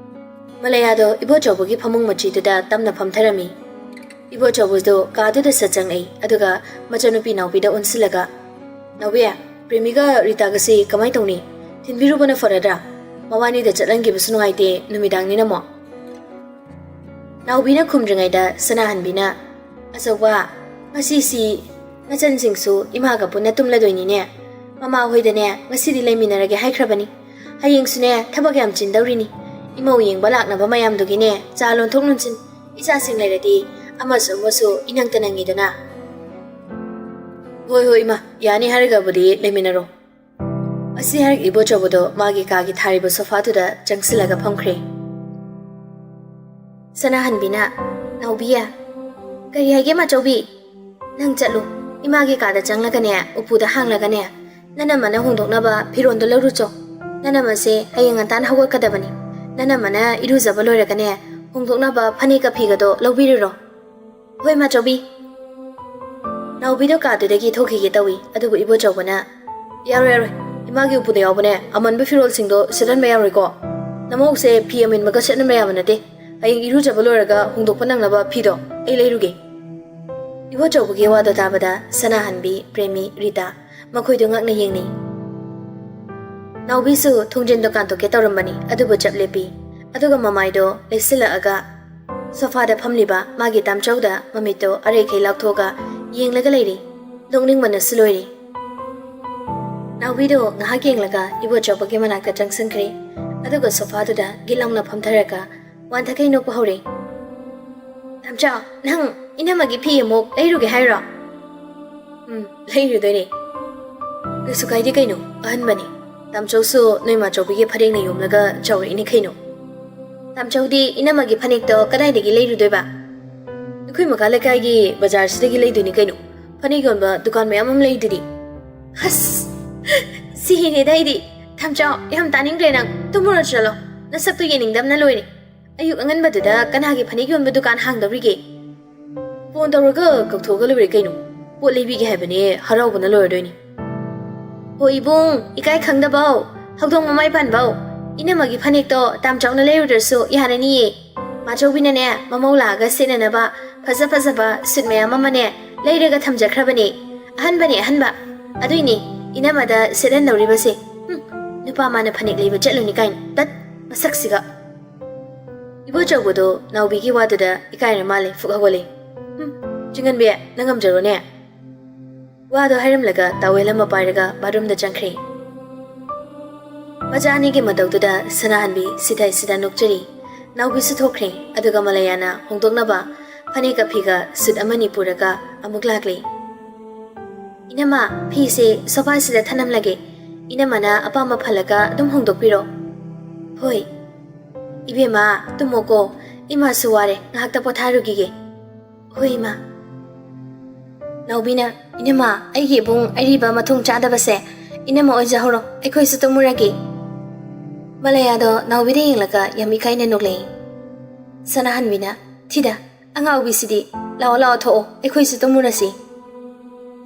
ꯃꯂꯌꯥꯗꯣ ꯏꯕꯣꯆꯧꯕꯒꯤ ꯐꯃꯨꯡ ꯃꯆꯤꯗꯨꯗ ꯇꯝꯅ ꯐꯝꯊꯔꯝꯃꯤ꯫ ꯏꯕꯣꯆꯧꯕꯗꯣ ꯀꯥꯗꯨꯗ ꯁꯠ ꯆꯪꯉꯛꯏ, ꯑꯗꯨꯒ ꯃꯆꯟꯅꯨꯄꯤ ꯅꯥꯎꯕꯤꯗ ꯑꯣꯟꯁꯤꯜꯂꯒ, "ꯅꯥꯎꯕꯤ, ꯄ꯭ꯔꯦꯃꯤꯒ ꯔꯤꯇꯥꯒꯁꯤ ꯀꯃꯥꯏ ꯇꯧꯅꯤ? ꯊꯤꯟꯕꯤꯔꯨꯕꯅ ꯐꯔꯗ꯭ꯔꯥ? ꯃꯕꯥꯅꯤꯗ ꯆꯠꯍꯟꯈꯤꯕꯁꯨ ꯅꯨꯡꯉꯥꯏꯇꯦ, ꯅꯨꯃꯤꯗꯥꯡꯅꯤꯅ ꯑꯃꯨꯛ꯫" ꯅꯥꯎꯕꯤꯅ ꯈꯨꯝꯗ꯭ꯔꯤꯉꯩꯗ ꯁꯅꯥꯍꯟꯕꯤꯅ, "ꯑꯆꯧꯕ, ꯉꯁꯤꯁꯤ ꯅꯆꯟꯁꯤꯡꯁꯨ ꯏꯃꯥꯒ ꯄꯨꯟꯅ ꯇꯨꯝꯂꯗꯣꯏꯅꯤꯅꯦ꯫ ꯃꯃꯥ ꯍꯣꯏꯗꯅꯦ ꯉꯁꯤꯗꯤ ꯂꯩꯃꯤꯟꯅꯔꯒꯦ ꯍꯥꯏꯈ꯭ꯔꯕꯅꯤ꯫ ꯍꯌꯦꯡꯁꯨꯅꯦ ꯊꯕꯛ ꯌꯥꯝ ꯆꯤꯟꯗꯧꯔꯤꯅꯤ꯫ ꯏꯃꯧ ꯌꯦꯡꯕ ꯂꯥꯛꯅꯕ ꯃꯌꯥꯝꯗꯨꯒꯤꯅꯦ ꯆꯥ ꯂꯣꯟꯊꯣꯛ ꯂꯣꯟꯁꯤꯟ꯫ ꯏꯆꯥꯁꯤꯡ ꯂꯩꯔꯗꯤ ꯑꯃꯁꯨ ꯑꯃꯁꯨ ꯏꯅꯪꯇ ꯅꯪꯉꯤꯗꯅ꯫" "ꯍꯣꯏ, ꯍꯣꯏ, ꯏꯃꯥ, ꯌꯥꯅꯤ ꯍꯥꯏꯔꯒꯕꯨꯗꯤ ꯂꯩꯃꯤꯟꯅꯔꯣ꯫" ꯑꯁꯤ ꯍꯥꯏꯔꯒ ꯏꯕꯣꯆꯧꯕꯗꯣ ꯃꯥꯒꯤ ꯀꯥꯒꯤ ꯊꯥꯔꯤꯕ ꯁꯣꯐꯥꯗꯨꯗ ꯆꯪꯁꯤꯜꯂꯒ ꯐꯝꯈ꯭ꯔꯦ꯫ ꯁꯅꯥꯍꯟꯕꯤꯅ, "ꯅꯥꯎꯕꯤ, ꯀꯔꯤ ꯍꯥꯏꯒꯦ ꯃꯥꯆꯧꯕꯤ? ꯅꯪ ꯆꯠꯂꯨ, ꯏꯃꯥꯒꯤ ꯀꯥꯗ ꯆꯪꯂꯒꯅꯦ, ꯎꯄꯨꯗ ꯍꯥꯡꯂꯒꯅꯦ, ꯅꯅꯝꯃꯅ ꯍꯣꯡꯗꯣꯛꯅꯕ ꯐꯤꯔꯣꯟꯗꯣ ꯂꯧꯔꯨꯆꯣ꯫ ꯅꯅꯝꯃꯁꯦ ꯍꯌꯦꯡ ꯉꯟꯇꯥꯅ ꯍꯧꯒꯠꯀꯗꯕꯅꯤ꯫ ꯅꯅꯝꯃꯅ ꯏꯔꯨꯖꯕ ꯂꯣꯏꯔꯒꯅꯦ, ꯍꯣꯡꯗꯣꯛꯅꯕ ꯐꯅꯦꯛꯀ ꯐꯤꯒꯗꯣ ꯂꯧꯕꯤꯔꯨꯔꯣ꯫" "ꯍꯣꯏ, ꯃꯥꯆꯧꯕꯤ꯫" ꯅꯥꯎꯕꯤꯗꯣ ꯀꯥꯗꯨꯗꯒꯤ ꯊꯣꯛꯈꯤꯒꯦ ꯇꯧꯏ, ꯑꯗꯨꯕꯨ ꯏꯕꯣꯆꯧꯕꯅ, "ꯌꯥꯔꯣꯏ, ꯌꯥꯔꯣꯏ꯫ ꯏꯃꯥꯒꯤ ꯎꯄꯨꯗ ꯌꯥꯎꯕꯅꯦ, ꯑꯃꯟꯕ ꯐꯤꯔꯣꯜꯁꯤꯡꯗꯣ ꯁꯦꯠꯍꯟꯕ ꯌꯥꯔꯣꯏꯀꯣ꯫ ꯅꯃꯧꯁꯦ ꯐꯤ ꯑꯃꯤꯟꯕꯒ ꯁꯦꯠꯍꯟꯕ ꯌꯥꯕ ꯅꯠꯇꯦ꯫ ꯍꯌꯦꯡ ꯏꯔꯨꯖꯕ ꯂꯣꯏꯔꯒ ꯍꯣꯡꯗꯣꯛꯄ ꯅꯪꯅꯕ ꯐꯤꯗꯣ ꯑꯩ ꯂꯩꯔꯨꯒꯦ꯫" ꯏꯕꯣꯆꯧꯕꯒꯤ ꯋꯥꯗꯣ ꯇꯥꯕꯗ ꯁꯅꯥꯍꯟꯕꯤ, ꯄ꯭ꯔꯦꯃꯤ, ꯔꯤꯇꯥ ꯃꯈꯣꯏꯗꯣ ꯉꯛꯅ ꯌꯦꯡꯅꯩ꯫ ꯅꯥꯎꯕꯤꯁꯨ ꯊꯣꯡꯖꯤꯟꯗꯣ ꯀꯥꯟꯊꯣꯛꯀꯦ ꯇꯧꯔꯝꯕꯅꯤ, ꯑꯗꯨꯕꯨ ꯆꯞ ꯂꯦꯞꯄꯤ꯫ ꯑꯗꯨꯒ ꯃꯃꯥꯏꯗꯣ ꯂꯩꯁꯤꯜꯂꯛꯑꯒ ꯁꯣꯐꯥꯗ ꯐꯝꯂꯤꯕ ꯃꯥꯒꯤ ꯇꯥꯝꯆꯧꯗ ꯃꯃꯤꯠꯇꯣ ꯑꯔꯩꯈꯩ ꯂꯥꯎꯊꯣꯛꯑꯒ ꯌꯦꯡꯂꯒ ꯂꯩꯔꯤ꯫ ꯅꯣꯛꯅꯤꯡꯕꯅꯁꯨ ꯂꯣꯏꯔꯦ꯫ ꯅꯥꯎꯕꯤꯗꯣ ꯉꯥꯏꯍꯥꯛ ꯌꯦꯡꯂꯒ ꯏꯕꯣꯆꯧꯕꯒꯤ ꯃꯅꯥꯛꯇ ꯆꯪꯁꯤꯟꯈ꯭ꯔꯦ꯫ ꯑꯗꯨꯒ ꯁꯣꯐꯥꯗꯨꯗ ꯒꯤꯠ ꯂꯥꯎꯅ ꯐꯝꯊꯔꯒ ꯋꯥꯟꯊꯈꯩ ꯅꯣꯛꯄ ꯍꯧꯔꯦ꯫ "ꯇꯥꯝꯆꯧ, ꯅꯪ ꯏꯅꯝꯃꯒꯤ ꯐꯤ ꯑꯃꯨꯛ ꯂꯩꯔꯨꯒꯦ ꯍꯥꯏꯔꯣ?" "ꯎꯝ, ꯂꯩꯔꯨꯗꯣꯏꯅꯦ꯫" "ꯀꯩꯁꯨ ꯀꯥꯏꯗꯦ ꯀꯩꯅꯣ, ꯑꯍꯟꯕꯅꯤ꯫ ꯇꯥꯝꯆꯧꯁꯨ ꯅꯣꯏ ꯃꯥꯆꯧꯕꯤꯒꯤ ꯐꯅꯦꯛꯅ ꯌꯣꯝꯂꯒ ꯆꯥꯎꯔꯛꯏꯅꯤ ꯀꯩꯅꯣ꯫" "ꯇꯥꯝꯆꯧꯗꯤ ꯏꯅꯝꯃꯒꯤ ꯐꯅꯦꯛꯇꯣ ꯀꯗꯥꯏꯗꯒꯤ ꯂꯩꯔꯨꯗꯣꯏꯕ?" "ꯑꯩꯈꯣꯏ ꯃꯈꯥ ꯂꯩꯀꯥꯏꯒꯤ ꯕꯖꯥꯔꯁꯤꯗꯒꯤ ꯂꯩꯗꯣꯏꯅꯤ ꯀꯩꯅꯣ꯫ ꯐꯅꯦꯛ ꯌꯣꯟꯕ ꯗꯨꯀꯥꯟ ꯃꯌꯥꯝ ꯑꯃ ꯂꯩꯗꯨꯗꯤ꯫" "ꯑꯁ, ꯁꯤꯔꯦꯗ ꯑꯩꯗꯤ꯫ ꯇꯥꯝꯆꯧ, ꯌꯥꯝ ꯇꯥꯅꯤꯡꯗ꯭ꯔꯦ ꯅꯪ꯫ ꯇꯨꯝꯃꯨꯔꯣ ꯆꯠꯂꯣ꯫" ꯅꯁꯛꯇꯨ ꯌꯦꯡꯅꯤꯡꯗꯕꯅ ꯂꯣꯏꯔꯦ꯫ ꯑꯌꯨꯛ ꯑꯉꯟꯕꯗꯨꯗ ꯀꯅꯥꯒꯤ ꯐꯅꯦꯛ ꯌꯣꯟꯕ ꯗꯨꯀꯥꯟ ꯍꯥꯡꯗꯧꯔꯤꯒꯦ? ꯐꯣꯟ ꯇꯧꯔꯒ ꯀꯧꯊꯣꯛꯑꯒ ꯂꯣꯏꯔꯦ ꯀꯩꯅꯣ꯫ ꯄꯣꯠ ꯂꯩꯕꯤꯒꯦ ꯍꯥꯏꯕꯅꯦ, ꯍꯔꯥꯎꯕꯅ ꯂꯣꯏꯔꯗꯣꯏꯅꯤ꯫ ꯍꯣ ꯏꯕꯨꯡ, ꯏꯀꯥꯏ ꯈꯪꯗꯕꯧ, ꯍꯧꯗꯣꯡ ꯃꯃꯥꯏ ꯄꯥꯟꯕꯧ, ꯏꯅꯝꯃꯒꯤ ꯐꯅꯦꯛꯇꯣ ꯇꯥꯝ ꯆꯥꯎꯅ ꯂꯩꯔꯨꯗ꯭ꯔꯁꯨ ꯌꯥꯔꯅꯤꯌꯦ꯫ ꯃꯥꯆꯧꯕꯤꯅꯅꯦ, ꯃꯃꯧ ꯂꯥꯛꯑꯒ ꯁꯦꯠꯅꯅꯕ ꯐꯖ ꯐꯖꯕ ꯁꯨꯠ ꯃꯌꯥꯝ ꯑꯃꯅꯦ, ꯂꯩꯔꯒ ꯊꯝꯖꯈ꯭ꯔꯕꯅꯦ꯫ ꯑꯍꯟꯕꯅꯦ, ꯑꯍꯟꯕ꯫ ꯑꯗꯨꯏꯅꯦ ꯏꯅꯝꯃꯗ ꯁꯦꯠꯍꯟꯗꯧꯔꯤꯕꯁꯦ꯫ ꯍꯨꯝ, ꯅꯨꯄꯥ ꯃꯥꯅ ꯐꯅꯦꯛ ꯂꯩꯕ ꯆꯠꯂꯨꯅꯤ ꯀꯥꯏꯅ꯫ ꯇꯠ, ꯃꯁꯛꯁꯤꯒ꯫ ꯏꯕꯣꯆꯧꯕꯗꯣ ꯅꯥꯎꯕꯤꯒꯤ ꯋꯥꯗꯨꯗ ꯏꯀꯥꯏꯔ ꯃꯥꯜꯂꯦ, ꯐꯨꯛ ꯍꯧꯒꯠꯂꯦ꯫ ꯍꯨꯝ, ꯆꯤꯡꯍꯟꯕꯤ, ꯅꯪ ꯉꯝꯖꯔꯣꯅꯦ꯫ ꯋꯥꯗꯣ ꯍꯥꯏꯔꯝꯂꯒ ꯇꯥꯋꯦꯜ ꯑꯃ ꯄꯥꯏꯔꯒ ꯕꯥꯠꯔꯨꯝꯗ ꯆꯪꯈ꯭ꯔꯦ꯫ ꯃꯆꯥ ꯑꯅꯤꯒꯤ ꯃꯇꯧꯗꯨꯗ ꯁꯅꯥꯍꯟꯕꯤ ꯁꯤꯗꯥ ꯁꯤꯗꯥ ꯅꯣꯛꯆꯔꯤ꯫ ꯅꯥꯎꯕꯤꯁꯨ ꯊꯣꯛꯈ꯭ꯔꯦ, ꯑꯗꯨꯒ ꯃꯂꯌꯥꯅ ꯍꯣꯡꯗꯣꯛꯅꯕ ꯐꯅꯦꯛꯀ ꯐꯤꯒ ꯁꯨꯠ ꯑꯃꯅꯤ ꯄꯨꯔꯒ ꯑꯃꯨꯛ ꯂꯥꯛꯂꯦ꯫ "ꯏꯅꯝꯃ, ꯐꯤꯁꯦ ꯁꯣꯐꯥꯁꯤꯗ ꯊꯅꯝꯂꯒꯦ꯫ ꯏꯅꯝꯃꯅ ꯑꯄꯥꯝꯕ ꯐꯜꯂꯒ ꯑꯗꯨꯝ ꯍꯣꯡꯗꯣꯛꯄꯤꯔꯣ꯫" "ꯍꯣꯏ꯫" "ꯏꯕꯦꯝꯃ, ꯇꯨꯝꯃꯣꯀꯣ꯫ ꯏꯃꯥꯁꯨ ꯋꯥꯔꯦ, ꯉꯥꯏꯍꯥꯛꯇ ꯄꯣꯊꯥꯔꯨꯈꯤꯒꯦ꯫" "ꯍꯣꯏ, ꯏꯃꯥ꯫" ꯅꯥꯎꯕꯤꯅ, "ꯏꯅꯝꯃ, ꯑꯩꯒꯤ ꯏꯕꯨꯡ ꯑꯔꯤꯕ ꯃꯊꯣꯡ ꯆꯥꯗꯕꯁꯦ, ꯏꯅꯝꯃ ꯑꯣꯏꯖꯍꯧꯔꯣ, ꯑꯩꯈꯣꯏꯁꯨ ꯇꯨꯝꯃꯨꯔꯒꯦ꯫" ꯃꯂꯌꯥꯗꯣ ꯅꯥꯎꯕꯤꯗ ꯌꯦꯡꯂꯒ ꯌꯥꯝ ꯏꯀꯥꯏꯅ ꯅꯣꯛꯂꯛꯏ꯫ ꯁꯅꯥꯍꯟꯕꯤꯅ, "ꯊꯤꯗ, ꯑꯉꯥꯎꯕꯤꯁꯤꯗꯤ, ꯂꯥꯛꯑꯣ, ꯂꯥꯛꯑꯣ, ꯊꯣꯛꯑꯣ, ꯑꯩꯈꯣꯏꯁꯨ ꯇꯨꯝꯃꯨꯔꯁꯤ꯫"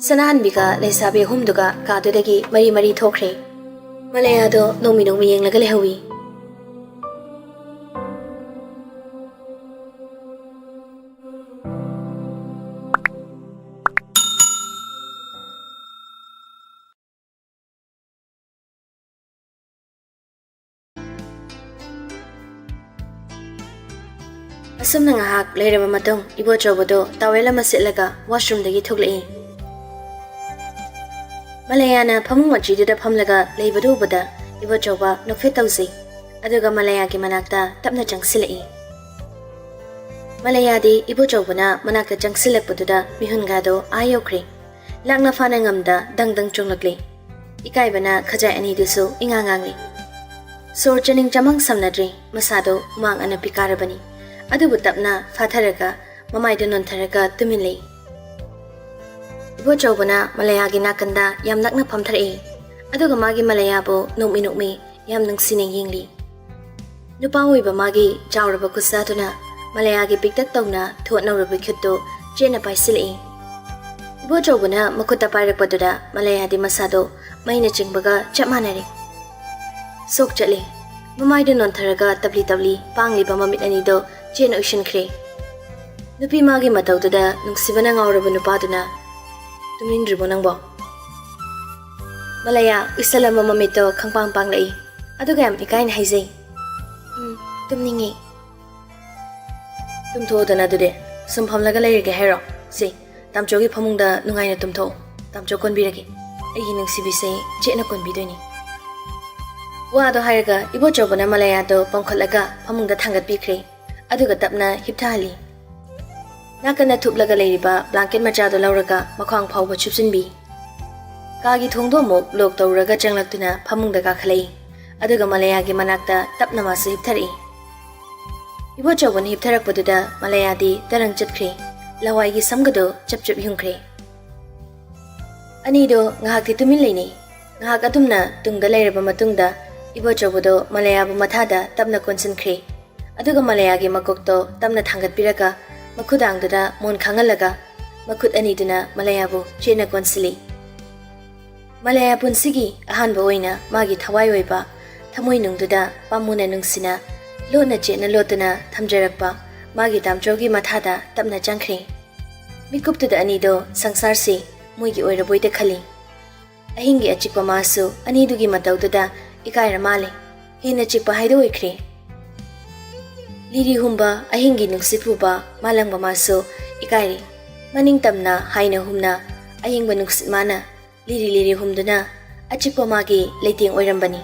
ꯁꯅꯥꯍꯟꯕꯤꯒ ꯂꯩꯁꯥꯕꯤ ꯑꯍꯨꯝꯗꯨꯒ ꯀꯥꯗꯨꯗꯒꯤ ꯃꯔꯤ ꯃꯔꯤ ꯊꯣꯛꯈ꯭ꯔꯦ꯫ ꯃꯂꯌꯥꯗꯣ ꯅꯣꯡꯃꯤ ꯅꯣꯡꯃꯤ ꯌꯦꯡꯂꯒ ꯂꯩꯍꯧꯏ꯫ ꯑꯁꯨꯝꯅ ꯉꯥꯏꯍꯥꯛ ꯂꯩꯔꯕ ꯃꯇꯨꯡ, ꯏꯕꯣꯆꯧꯕꯗꯣ ꯇꯥꯋꯦꯜ ꯑꯃ ꯁꯤꯠꯂꯒ ꯋꯥꯁꯔꯨꯝꯗꯒꯤ ꯊꯣꯛꯂꯛꯏ꯫ ꯃꯂꯌꯥꯅ ꯐꯃꯨꯡ ꯃꯆꯤꯗꯨꯗ ꯐꯝꯂꯒ ꯂꯩꯕꯗꯨ ꯎꯕꯗ, ꯏꯕꯣꯆꯧꯕ ꯅꯣꯛꯐꯦꯠ ꯇꯧꯖꯩ꯫ ꯑꯗꯨꯒ ꯃꯂꯌꯥꯒꯤ ꯃꯅꯥꯛꯇ ꯇꯞꯅ ꯆꯪꯁꯤꯜꯂꯛꯏ꯫ ꯃꯂꯌꯥꯗꯤ ꯏꯕꯣꯆꯧꯕꯅ ꯃꯅꯥꯛꯇ ꯆꯪꯁꯤꯜꯂꯛꯄꯗꯨꯗ ꯃꯤꯍꯨꯟꯒꯗꯣ ꯑꯥ ꯌꯧꯈ꯭ꯔꯦ꯫ ꯂꯥꯛꯅ ꯐꯥꯅ ꯉꯝꯗ ꯗꯪ ꯗꯪ ꯆꯣꯡꯂꯛꯂꯦ꯫ ꯏꯀꯥꯏꯕꯅ ꯈꯖꯥꯏ ꯑꯅꯤꯗꯨꯁꯨ ꯏꯉꯥꯡ ꯉꯥꯡꯂꯤ꯫ ꯁꯣꯔ ꯆꯥꯅꯤꯡ ꯆꯃꯥꯡ ꯁꯝꯅꯗ꯭ꯔꯦ, ꯃꯁꯥꯗꯣ ꯍꯨꯃꯥꯡ ꯑꯅꯞꯄꯤ ꯀꯥꯔꯕꯅꯤ꯫ ꯑꯗꯨꯕꯨ ꯇꯞꯅ ꯐꯥꯊꯔꯒ ꯃꯃꯥꯏꯗꯨ ꯅꯣꯟꯊꯔꯒ ꯇꯨꯃꯤꯟ ꯂꯩ꯫ ꯏꯕꯣꯆꯧꯕꯅ ꯃꯂꯌꯥꯒꯤ ꯅꯥꯀꯟꯗ ꯌꯥꯝ ꯅꯛꯅ ꯐꯝꯊꯔꯛꯏ꯫ ꯑꯗꯨꯒ ꯃꯥꯒꯤ ꯃꯂꯌꯥꯕꯨ ꯅꯣꯛꯃꯤ ꯅꯣꯛꯃꯤ ꯌꯥꯝ ꯅꯨꯡꯁꯤꯅ ꯌꯦꯡꯂꯤ꯫ ꯅꯨꯄꯥ ꯑꯣꯏꯕ ꯃꯥꯒꯤ ꯆꯥꯎꯔꯕ ꯈꯨꯠꯁꯥꯗꯨꯅ ꯃꯂꯌꯥꯒꯤ ꯄꯤꯛꯇꯛ ꯇꯧꯅ ꯊꯣꯠ ꯅꯧꯔꯕ ꯈꯨꯠꯇꯨ ꯆꯦꯠꯅ ꯄꯥꯏꯁꯤꯜꯂꯛꯏ꯫ ꯏꯕꯣꯆꯧꯕꯅ ꯃꯈꯨꯠꯇ ꯄꯥꯏꯔꯛꯄꯗꯨꯗ ꯃꯂꯌꯥꯗꯤ ꯃꯁꯥꯗꯣ ꯃꯩꯅ ꯆꯤꯡꯕꯒ ꯆꯞ ꯃꯥꯟꯅꯔꯦ꯫ ꯁꯣꯛ ꯆꯠꯂꯦ꯫ ꯃꯃꯥꯏꯗꯨ ꯅꯣꯟꯊꯔꯒ ꯇꯞꯂꯤ ꯇꯞꯂꯤ ꯄꯥꯡꯂꯤꯕ ꯃꯃꯤꯠ ꯑꯅꯤꯗꯣ ꯆꯦꯠꯅ ꯎꯏꯁꯤꯟꯈ꯭ꯔꯦ꯫ ꯅꯨꯄꯤ ꯃꯥꯒꯤ ꯃꯇꯧꯗꯨꯗ ꯅꯨꯡꯁꯤꯕꯅ ꯉꯥꯎꯔꯕ ꯅꯨꯄꯥꯗꯨꯅ, "ꯇꯨꯝꯅꯤꯡꯗ꯭ꯔꯤꯕꯣ ꯅꯪꯕꯣ?" ꯃꯂꯌꯥ ꯎꯏꯁꯜꯂꯝꯕ ꯃꯃꯤꯠꯇꯣ ꯈꯪꯄꯥꯡ ꯄꯥꯡꯂꯛꯏ, ꯑꯗꯨꯒ ꯌꯥꯝ ꯏꯀꯥꯏꯅ ꯍꯥꯏꯖꯩ, "ꯎꯝ, ꯇꯨꯝꯅꯤꯡꯉꯤ꯫" "ꯇꯨꯝꯊꯣꯛꯑꯣꯗꯅ ꯑꯗꯨꯗꯤ꯫ ꯁꯨꯝ ꯐꯝꯂꯒ ꯂꯩꯔꯒꯦ ꯍꯥꯏꯔꯣ? ꯁꯦ, ꯇꯥꯝꯆꯧꯒꯤ ꯐꯃꯨꯡꯗ ꯅꯨꯡꯉꯥꯏꯅ ꯇꯨꯝꯊꯣꯛꯑꯣ꯫ ꯇꯥꯝꯆꯧ ꯀꯣꯟꯕꯤꯔꯒꯦ, ꯑꯩꯒꯤ ꯅꯨꯡꯁꯤꯕꯤꯁꯦ ꯆꯦꯠꯅ ꯀꯣꯟꯕꯤꯗꯣꯏꯅꯤ꯫" ꯋꯥꯗꯣ ꯍꯥꯏꯔꯒ ꯏꯕꯣꯆꯧꯕꯅ ꯃꯂꯌꯥꯗꯣ ꯄꯝꯈꯠꯂꯒ ꯐꯃꯨꯡꯗ ꯊꯥꯡꯒꯠꯄꯤꯈ꯭ꯔꯦ꯫ ꯑꯗꯨꯒ ꯇꯞꯅ ꯍꯤꯞꯊꯍꯜꯂꯤ꯫ ꯅꯥꯀꯟꯗ ꯊꯨꯞꯂꯒ ꯂꯩꯔꯤꯕ blanket ꯃꯆꯥꯗꯨ ꯂꯧꯔꯒ ꯃꯈ꯭ꯋꯥꯡ ꯐꯥꯎꯕ ꯁꯨꯞꯆꯤꯟꯕꯤ꯫ ꯀꯥꯒꯤ ꯊꯣꯡꯗꯣ ꯑꯃꯨꯛ lock ꯇꯧꯔꯒ ꯆꯪꯂꯛꯇꯨꯅ ꯐꯃꯨꯡꯗ ꯀꯥꯈꯠꯂꯛꯏ꯫ ꯑꯗꯨꯒ ꯃꯂꯌꯥꯒꯤ ꯃꯅꯥꯛꯇ ꯇꯞꯅ ꯃꯥꯁꯨ ꯍꯤꯞꯊꯔꯛꯏ꯫ ꯏꯕꯣꯆꯧꯕꯅ ꯍꯤꯞꯊꯔꯛꯄꯗꯨꯗ ꯃꯂꯌꯥꯗꯤ ꯇꯔꯪ ꯆꯠꯈ꯭ꯔꯦ꯫ ꯂꯋꯥꯏꯒꯤ ꯁꯝꯒꯗꯣ ꯆꯞ ꯆꯞ ꯌꯨꯡꯈ꯭ꯔꯦ꯫ ꯑꯅꯤꯗꯣ ꯉꯥꯏꯍꯥꯛꯇꯤ ꯇꯨꯃꯤꯟ ꯂꯩꯅꯩ꯫ ꯉꯥꯏꯍꯥꯛ ꯑꯗꯨꯝꯅ ꯇꯨꯡꯗ ꯂꯩꯔꯕ ꯃꯇꯨꯡꯗ ꯏꯕꯣꯆꯧꯕꯗꯣ ꯃꯂꯌꯥꯕꯨ ꯃꯊꯥꯗ ꯇꯞꯅ ꯀꯣꯟꯁꯤꯟꯈ꯭ꯔꯦ꯫ ꯑꯗꯨꯒ ꯃꯂꯌꯥꯒꯤ ꯃꯀꯣꯛꯇꯣ ꯇꯞꯅ ꯊꯥꯡꯒꯠꯄꯤꯔꯒ ꯃꯈꯨꯗꯥꯡꯗꯨꯗ ꯃꯣꯟ ꯈꯥꯡꯍꯜꯂꯒ ꯃꯈꯨꯠ ꯑꯅꯤꯗꯨꯅ ꯃꯂꯌꯥꯕꯨ ꯆꯦꯠꯅ ꯀꯣꯟꯁꯤꯜꯂꯤ꯫ ꯃꯂꯌꯥ ꯄꯨꯟꯁꯤꯒꯤ ꯑꯍꯥꯟꯕ ꯑꯣꯏꯅ ꯃꯥꯒꯤ ꯊꯋꯥꯏ ꯑꯣꯏꯕ ꯊꯃꯣꯏꯅꯨꯡꯗꯨꯗ ꯄꯥꯝꯃꯨꯅ ꯅꯨꯡꯁꯤꯅ ꯂꯣꯟꯅ ꯆꯦꯠꯅ ꯂꯣꯠꯇꯨꯅ ꯊꯝꯖꯔꯛꯄ ꯃꯥꯒꯤ ꯇꯥꯝꯆꯧꯒꯤ ꯃꯊꯥꯗ ꯇꯞꯅ ꯆꯪꯈ꯭ꯔꯦ꯫ ꯃꯤꯀꯨꯞꯇꯨꯗ ꯑꯅꯤꯗꯣ ꯁꯪꯁꯥꯔꯁꯤ ꯃꯣꯏꯒꯤ ꯑꯣꯏꯔꯕꯣꯏꯗ ꯈꯜꯂꯤ꯫ ꯑꯍꯤꯡꯒꯤ ꯑꯆꯤꯛꯄ ꯃꯥꯁꯨ ꯑꯅꯤꯗꯨꯒꯤ ꯃꯇꯧꯗꯨꯗ ꯏꯀꯥꯏꯔ ꯃꯥꯜꯂꯦ꯫ ꯍꯦꯟꯅ ꯆꯤꯛꯄ ꯍꯥꯏꯗꯣ ꯑꯣꯏꯈ꯭ꯔꯦ꯫ ꯂꯤꯔꯤ ꯍꯨꯝꯕ ꯑꯍꯤꯡꯒꯤ ꯅꯨꯡꯁꯤꯠ ꯄꯨꯕ ꯃꯥꯂꯪꯕ ꯃꯥꯁꯨ ꯏꯀꯥꯏꯔꯦ꯫ ꯃꯅꯤꯡ ꯇꯝꯅ ꯍꯥꯏꯅ ꯍꯨꯝꯅ ꯑꯌꯤꯡꯕ ꯅꯨꯡꯁꯤꯠ ꯃꯥꯅ ꯂꯤꯔꯤ ꯂꯤꯔꯤ ꯍꯨꯝꯗꯨꯅ ꯑꯆꯤꯛꯄ ꯃꯥꯒꯤ ꯂꯩꯇꯦꯡ ꯑꯣꯏꯔꯝꯕꯅꯤ꯫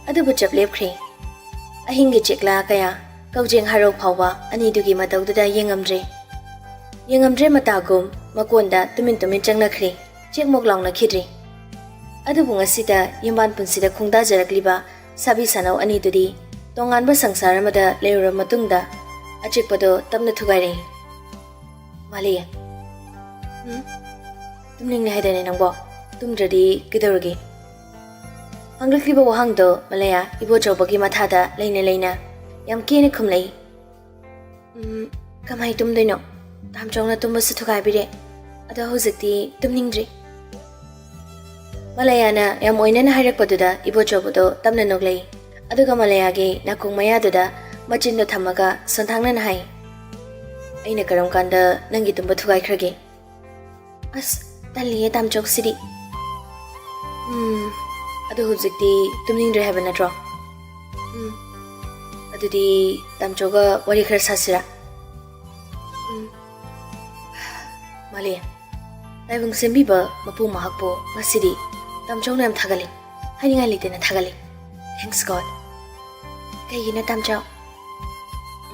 ꯑꯗꯨꯕꯨ ꯆꯞ ꯂꯦꯞꯈ꯭ꯔꯦ꯫ ꯑꯍꯤꯡꯒꯤ ꯆꯦꯛꯂꯥ ꯀꯌꯥ, ꯀꯧꯖꯦꯡ ꯍꯥꯔꯧ ꯐꯥꯎꯕ ꯑꯅꯤꯗꯨꯒꯤ ꯃꯇꯧꯗꯨꯗ ꯌꯦꯡꯉꯝꯗ꯭ꯔꯦ꯫ ꯌꯦꯡꯉꯝꯗ꯭ꯔꯦ ꯃꯇꯥꯒꯨꯝ ꯃꯀꯣꯟꯗ ꯇꯨꯃꯤꯟ ꯇꯨꯃꯤꯟ ꯆꯪꯅꯈ꯭ꯔꯦ꯫ ꯆꯦꯛꯃꯣꯛ ꯂꯥꯎꯅꯈꯤꯗ꯭ꯔꯦ꯫ ꯑꯗꯨꯕꯨ ꯉꯁꯤꯗ ꯌꯨꯝꯕꯥꯟ ꯄꯨꯟꯁꯤꯗ ꯈꯣꯡꯗꯥꯖꯔꯛꯂꯤꯕ ꯁꯥꯕꯤ ꯁꯥꯅꯧ ꯑꯅꯤꯗꯨꯗꯤ ꯇꯣꯉꯥꯟꯕ ꯁꯪꯁꯥꯔ ꯑꯃꯗ ꯂꯩꯔꯨꯔꯕ ꯃꯇꯨꯡꯗ ꯑꯆꯤꯛꯄꯗꯣ ꯇꯞꯅ ꯊꯨꯒꯥꯏꯔꯛꯏ꯫ "ꯃꯥꯂꯦ, ꯎꯝ? ꯇꯨꯝꯅꯤꯡꯂꯦ ꯍꯥꯏꯗꯥꯏꯅꯦ ꯅꯪꯕꯣ? ꯇꯨꯝꯗ꯭ꯔꯗꯤ ꯀꯩꯗꯧꯔꯒꯦ?" ꯍꯪꯂꯛꯂꯤꯕ ꯋꯥꯍꯪꯗꯣ ꯃꯂꯌꯥ ꯏꯕꯣꯆꯧꯕꯒꯤ ꯃꯊꯥꯗ ꯂꯩꯅ ꯂꯩꯅ ꯌꯥꯝ ꯀꯦꯅ ꯈꯨꯝꯂꯛꯏ꯫ "ꯎꯝ, ꯀꯃꯥꯏ ꯇꯨꯝꯗꯣꯏꯅꯣ? ꯇꯥꯝꯆꯧꯅ ꯇꯨꯝꯕꯁꯨ ꯊꯨꯒꯥꯏꯕꯤꯔꯦ꯫ ꯑꯗꯣ ꯍꯧꯖꯤꯛꯇꯤ ꯇꯨꯝꯅꯤꯡꯗ꯭ꯔꯤ꯫" ꯃꯂꯌꯥꯅ ꯌꯥꯝ ꯑꯣꯏꯅꯅ ꯍꯥꯏꯔꯛꯄꯗꯨꯗ ꯏꯕꯣꯆꯧꯕꯗꯣ ꯇꯞꯅ ꯅꯣꯛꯂꯛꯏ꯫ ꯑꯗꯨꯒ ꯃꯂꯌꯥꯒꯤ ꯅꯥꯀꯣꯡ ꯃꯌꯥꯗꯨꯗ ꯃꯆꯤꯟꯗꯣ ꯊꯝꯃꯒ ꯁꯣꯟꯊꯥꯡꯅꯅ ꯍꯥꯏ, "ꯑꯩꯅ ꯀꯔꯝ ꯀꯥꯟꯗ ꯅꯪꯒꯤ ꯇꯨꯝꯕ ꯊꯨꯒꯥꯏꯈ꯭ꯔꯒꯦ?" "ꯑꯁ, ꯇꯜꯂꯤꯌꯦ ꯇꯥꯝꯆꯧꯁꯤꯗꯤ꯫" "ꯎꯝ, ꯑꯗꯨ ꯍꯧꯖꯤꯛꯇꯤ ꯇꯨꯝꯅꯤꯡꯗ꯭ꯔꯦ ꯍꯥꯏꯕ ꯅꯠꯇ꯭ꯔꯣ? ꯎꯝ, ꯑꯗꯨꯗꯤ ꯇꯥꯝꯆꯧꯒ ꯋꯥꯔꯤ ꯈꯔ ꯁꯥꯁꯤꯔꯥ?" "ꯎꯝ, ꯃꯥꯂꯦ, ꯇꯥꯏꯕꯪ ꯁꯦꯝꯕꯤꯕ ꯃꯄꯨ ꯃꯍꯥꯛꯄꯨ ꯉꯁꯤꯗꯤ ꯇꯥꯝꯆꯧꯅ ꯌꯥꯝ ꯊꯥꯒꯠꯂꯤ꯫ ꯍꯥꯏꯅꯤꯡꯉꯥꯏ ꯂꯩꯇꯅ ꯊꯥꯒꯠꯂꯤ꯫ Thanks God꯫" "ꯀꯩꯒꯤꯅꯣ ꯇꯥꯝꯆꯧ?"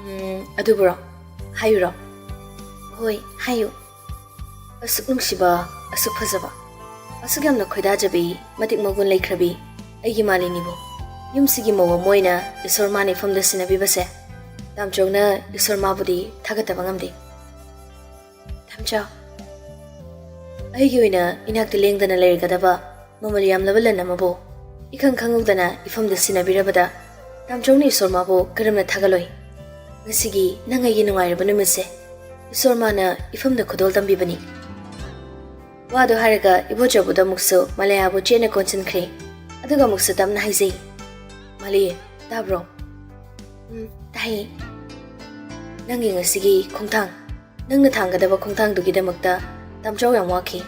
"ꯎꯝ, ꯑꯗꯨꯕꯨꯔꯣ? ꯍꯥꯏꯌꯨꯔꯣ?" "ꯍꯣꯏ, ꯍꯥꯏꯌꯨ꯫" "ꯑꯁꯨꯛ ꯅꯨꯡꯁꯤꯕ, ꯑꯁꯨꯛ ꯐꯖꯕ, ꯑꯁꯨꯛ ꯌꯥꯝꯅ ꯈꯣꯏꯗꯥꯖꯕꯤ, ꯃꯇꯤꯛ ꯃꯒꯨꯟ ꯂꯩꯈ꯭ꯔꯕꯤ ꯑꯩꯒꯤ ꯃꯥꯂꯦꯅꯤꯕꯨ ꯌꯨꯝꯁꯤꯒꯤ ꯃꯧ ꯑꯃ ꯑꯣꯏꯅ ꯏꯁꯣꯔ ꯃꯥꯅ ꯏꯐꯝꯗ ꯁꯤꯟꯅꯕꯤꯕꯁꯦ, ꯇꯥꯝꯆꯧꯅ ꯏꯁꯣꯔ ꯃꯥꯕꯨꯗꯤ ꯊꯥꯒꯠꯇꯕ ꯉꯝꯗꯦ꯫" "ꯇꯥꯝꯆꯧ, ꯑꯩꯒꯤ ꯑꯣꯏꯅ ꯏꯅꯥꯛꯇ ꯂꯦꯡꯗꯅ ꯂꯩꯔꯒꯗꯕ ꯃꯃꯜ ꯌꯥꯝꯂꯕ ꯂꯟ ꯑꯃꯕꯨ ꯏꯈꯪ ꯈꯪꯍꯧꯗꯅ ꯏꯐꯝꯗ ꯁꯤꯟꯅꯕꯤꯔꯕꯗ ꯇꯥꯝꯆꯧꯅ ꯏꯁꯣꯔ ꯃꯥꯕꯨ ꯀꯔꯝꯅ ꯊꯥꯒꯠꯂꯣꯏ? ꯉꯁꯤꯒꯤ ꯅꯪ ꯑꯩꯒꯤ ꯅꯨꯡꯉꯥꯏꯔꯕ ꯅꯨꯃꯤꯠꯁꯦ ꯏꯁꯣꯔ ꯃꯥꯅ ꯏꯐꯝꯗ ꯈꯨꯗꯣꯜ ꯇꯝꯕꯤꯕꯅꯤ꯫" ꯋꯥꯗꯨ ꯍꯥꯏꯔꯒ ꯏꯕꯣꯆꯧꯕꯗ ꯑꯃꯨꯛꯁꯨ ꯃꯂꯌꯥꯕꯨ ꯆꯦꯠꯅ ꯀꯣꯟꯁꯤꯟꯈ꯭ꯔꯦ꯫ ꯑꯗꯨꯒ ꯑꯃꯨꯛꯁꯨ ꯇꯞꯅ ꯍꯥꯏꯖꯩ, "ꯃꯥꯂꯦ, ꯇꯥꯕ꯭ꯔꯣ?" "ꯎꯝ, ꯇꯥꯏꯌꯦ꯫" "ꯅꯪꯒꯤ ꯉꯁꯤꯒꯤ ꯈꯣꯡꯊꯥꯡ, ꯅꯪꯅ ꯊꯥꯡꯒꯗꯕ ꯈꯣꯡꯊꯥꯡꯗꯨꯒꯤꯗꯃꯛꯇ ꯇꯥꯝꯆꯧ ꯌꯥꯝ ꯋꯥꯈꯤ꯫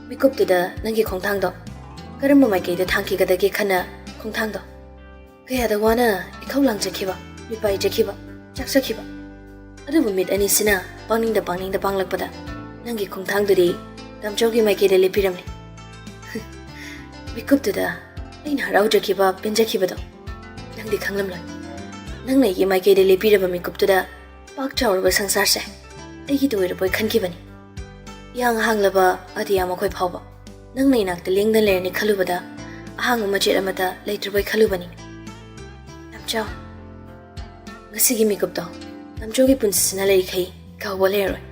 ꯃꯤꯀꯨꯞꯇꯨꯗ ꯅꯪꯒꯤ ꯈꯣꯡꯊꯥꯡꯗꯣ ꯀꯔꯝꯕ ꯃꯥꯏꯀꯩꯗ ꯊꯥꯡꯈꯤꯒꯗꯒꯦ ꯈꯟꯅ ꯈꯣꯡꯊꯥꯡꯗꯣ ꯀꯌꯥꯗ ꯋꯥꯅ ꯏꯈꯧ ꯂꯥꯡꯖꯈꯤꯕ, ꯃꯤꯄꯥꯏꯖꯈꯤꯕ, ꯆꯥꯛꯆꯈꯤꯕ꯫ ꯑꯗꯨꯕꯨ ꯃꯤꯠ ꯑꯅꯤꯁꯤꯅ ꯄꯥꯡꯅꯤꯡꯗ ꯄꯥꯡꯅꯤꯡꯗ ꯄꯥꯡꯂꯛꯄꯗ ꯅꯪꯒꯤ ꯈꯣꯡꯊꯥꯡꯗꯨꯗꯤ ꯇꯥꯝꯆꯧꯒꯤ ꯃꯥꯏꯀꯩꯗ ꯂꯦꯞꯄꯤꯔꯝꯃꯤ꯫" "ꯃꯤꯀꯨꯞꯇꯨꯗ ꯑꯩꯅ ꯍꯔꯥꯎꯖꯈꯤꯕ, ꯄꯦꯟꯖꯈꯤꯕꯗꯣ ꯅꯪꯗꯤ ꯈꯪꯂꯝꯂꯣꯏ꯫ ꯅꯪꯅ ꯑꯩꯒꯤ ꯃꯥꯏꯀꯩꯗ ꯂꯦꯞꯄꯤꯔꯕ ꯃꯤꯀꯨꯞꯇꯨꯗ ꯄꯥꯛ ꯆꯥꯎꯔꯕ ꯁꯪꯁꯥꯔꯁꯦ ꯑꯩꯒꯤꯗ ꯑꯣꯏꯔꯕꯣꯏ ꯈꯟꯈꯤꯕꯅꯤ꯫ ꯏꯍꯥꯡ ꯍꯥꯡꯂꯕ ꯑꯇꯤꯌꯥ ꯃꯈꯣꯏ ꯐꯥꯎꯕ ꯅꯪꯅ ꯏꯅꯥꯛꯇ ꯂꯦꯡꯗꯅ ꯂꯩꯔꯅꯤ ꯈꯜꯂꯨꯕꯗ ꯑꯍꯥꯡꯕ ꯃꯆꯦꯠ ꯑꯃꯠꯇ ꯂꯩꯇ꯭ꯔꯕꯣꯏ ꯈꯜꯂꯨꯕꯅꯤ꯫" "ꯇꯥꯝꯆꯧ, ꯉꯁꯤꯒꯤ ꯃꯤꯀꯨꯞꯇꯣ ꯇꯥꯝꯆꯧꯒꯤ ꯄꯨꯟꯁꯤꯁꯤꯅ ꯂꯩꯔꯤꯈꯩ ꯀꯥꯎꯕ ꯂꯩꯔꯔꯣꯏ꯫"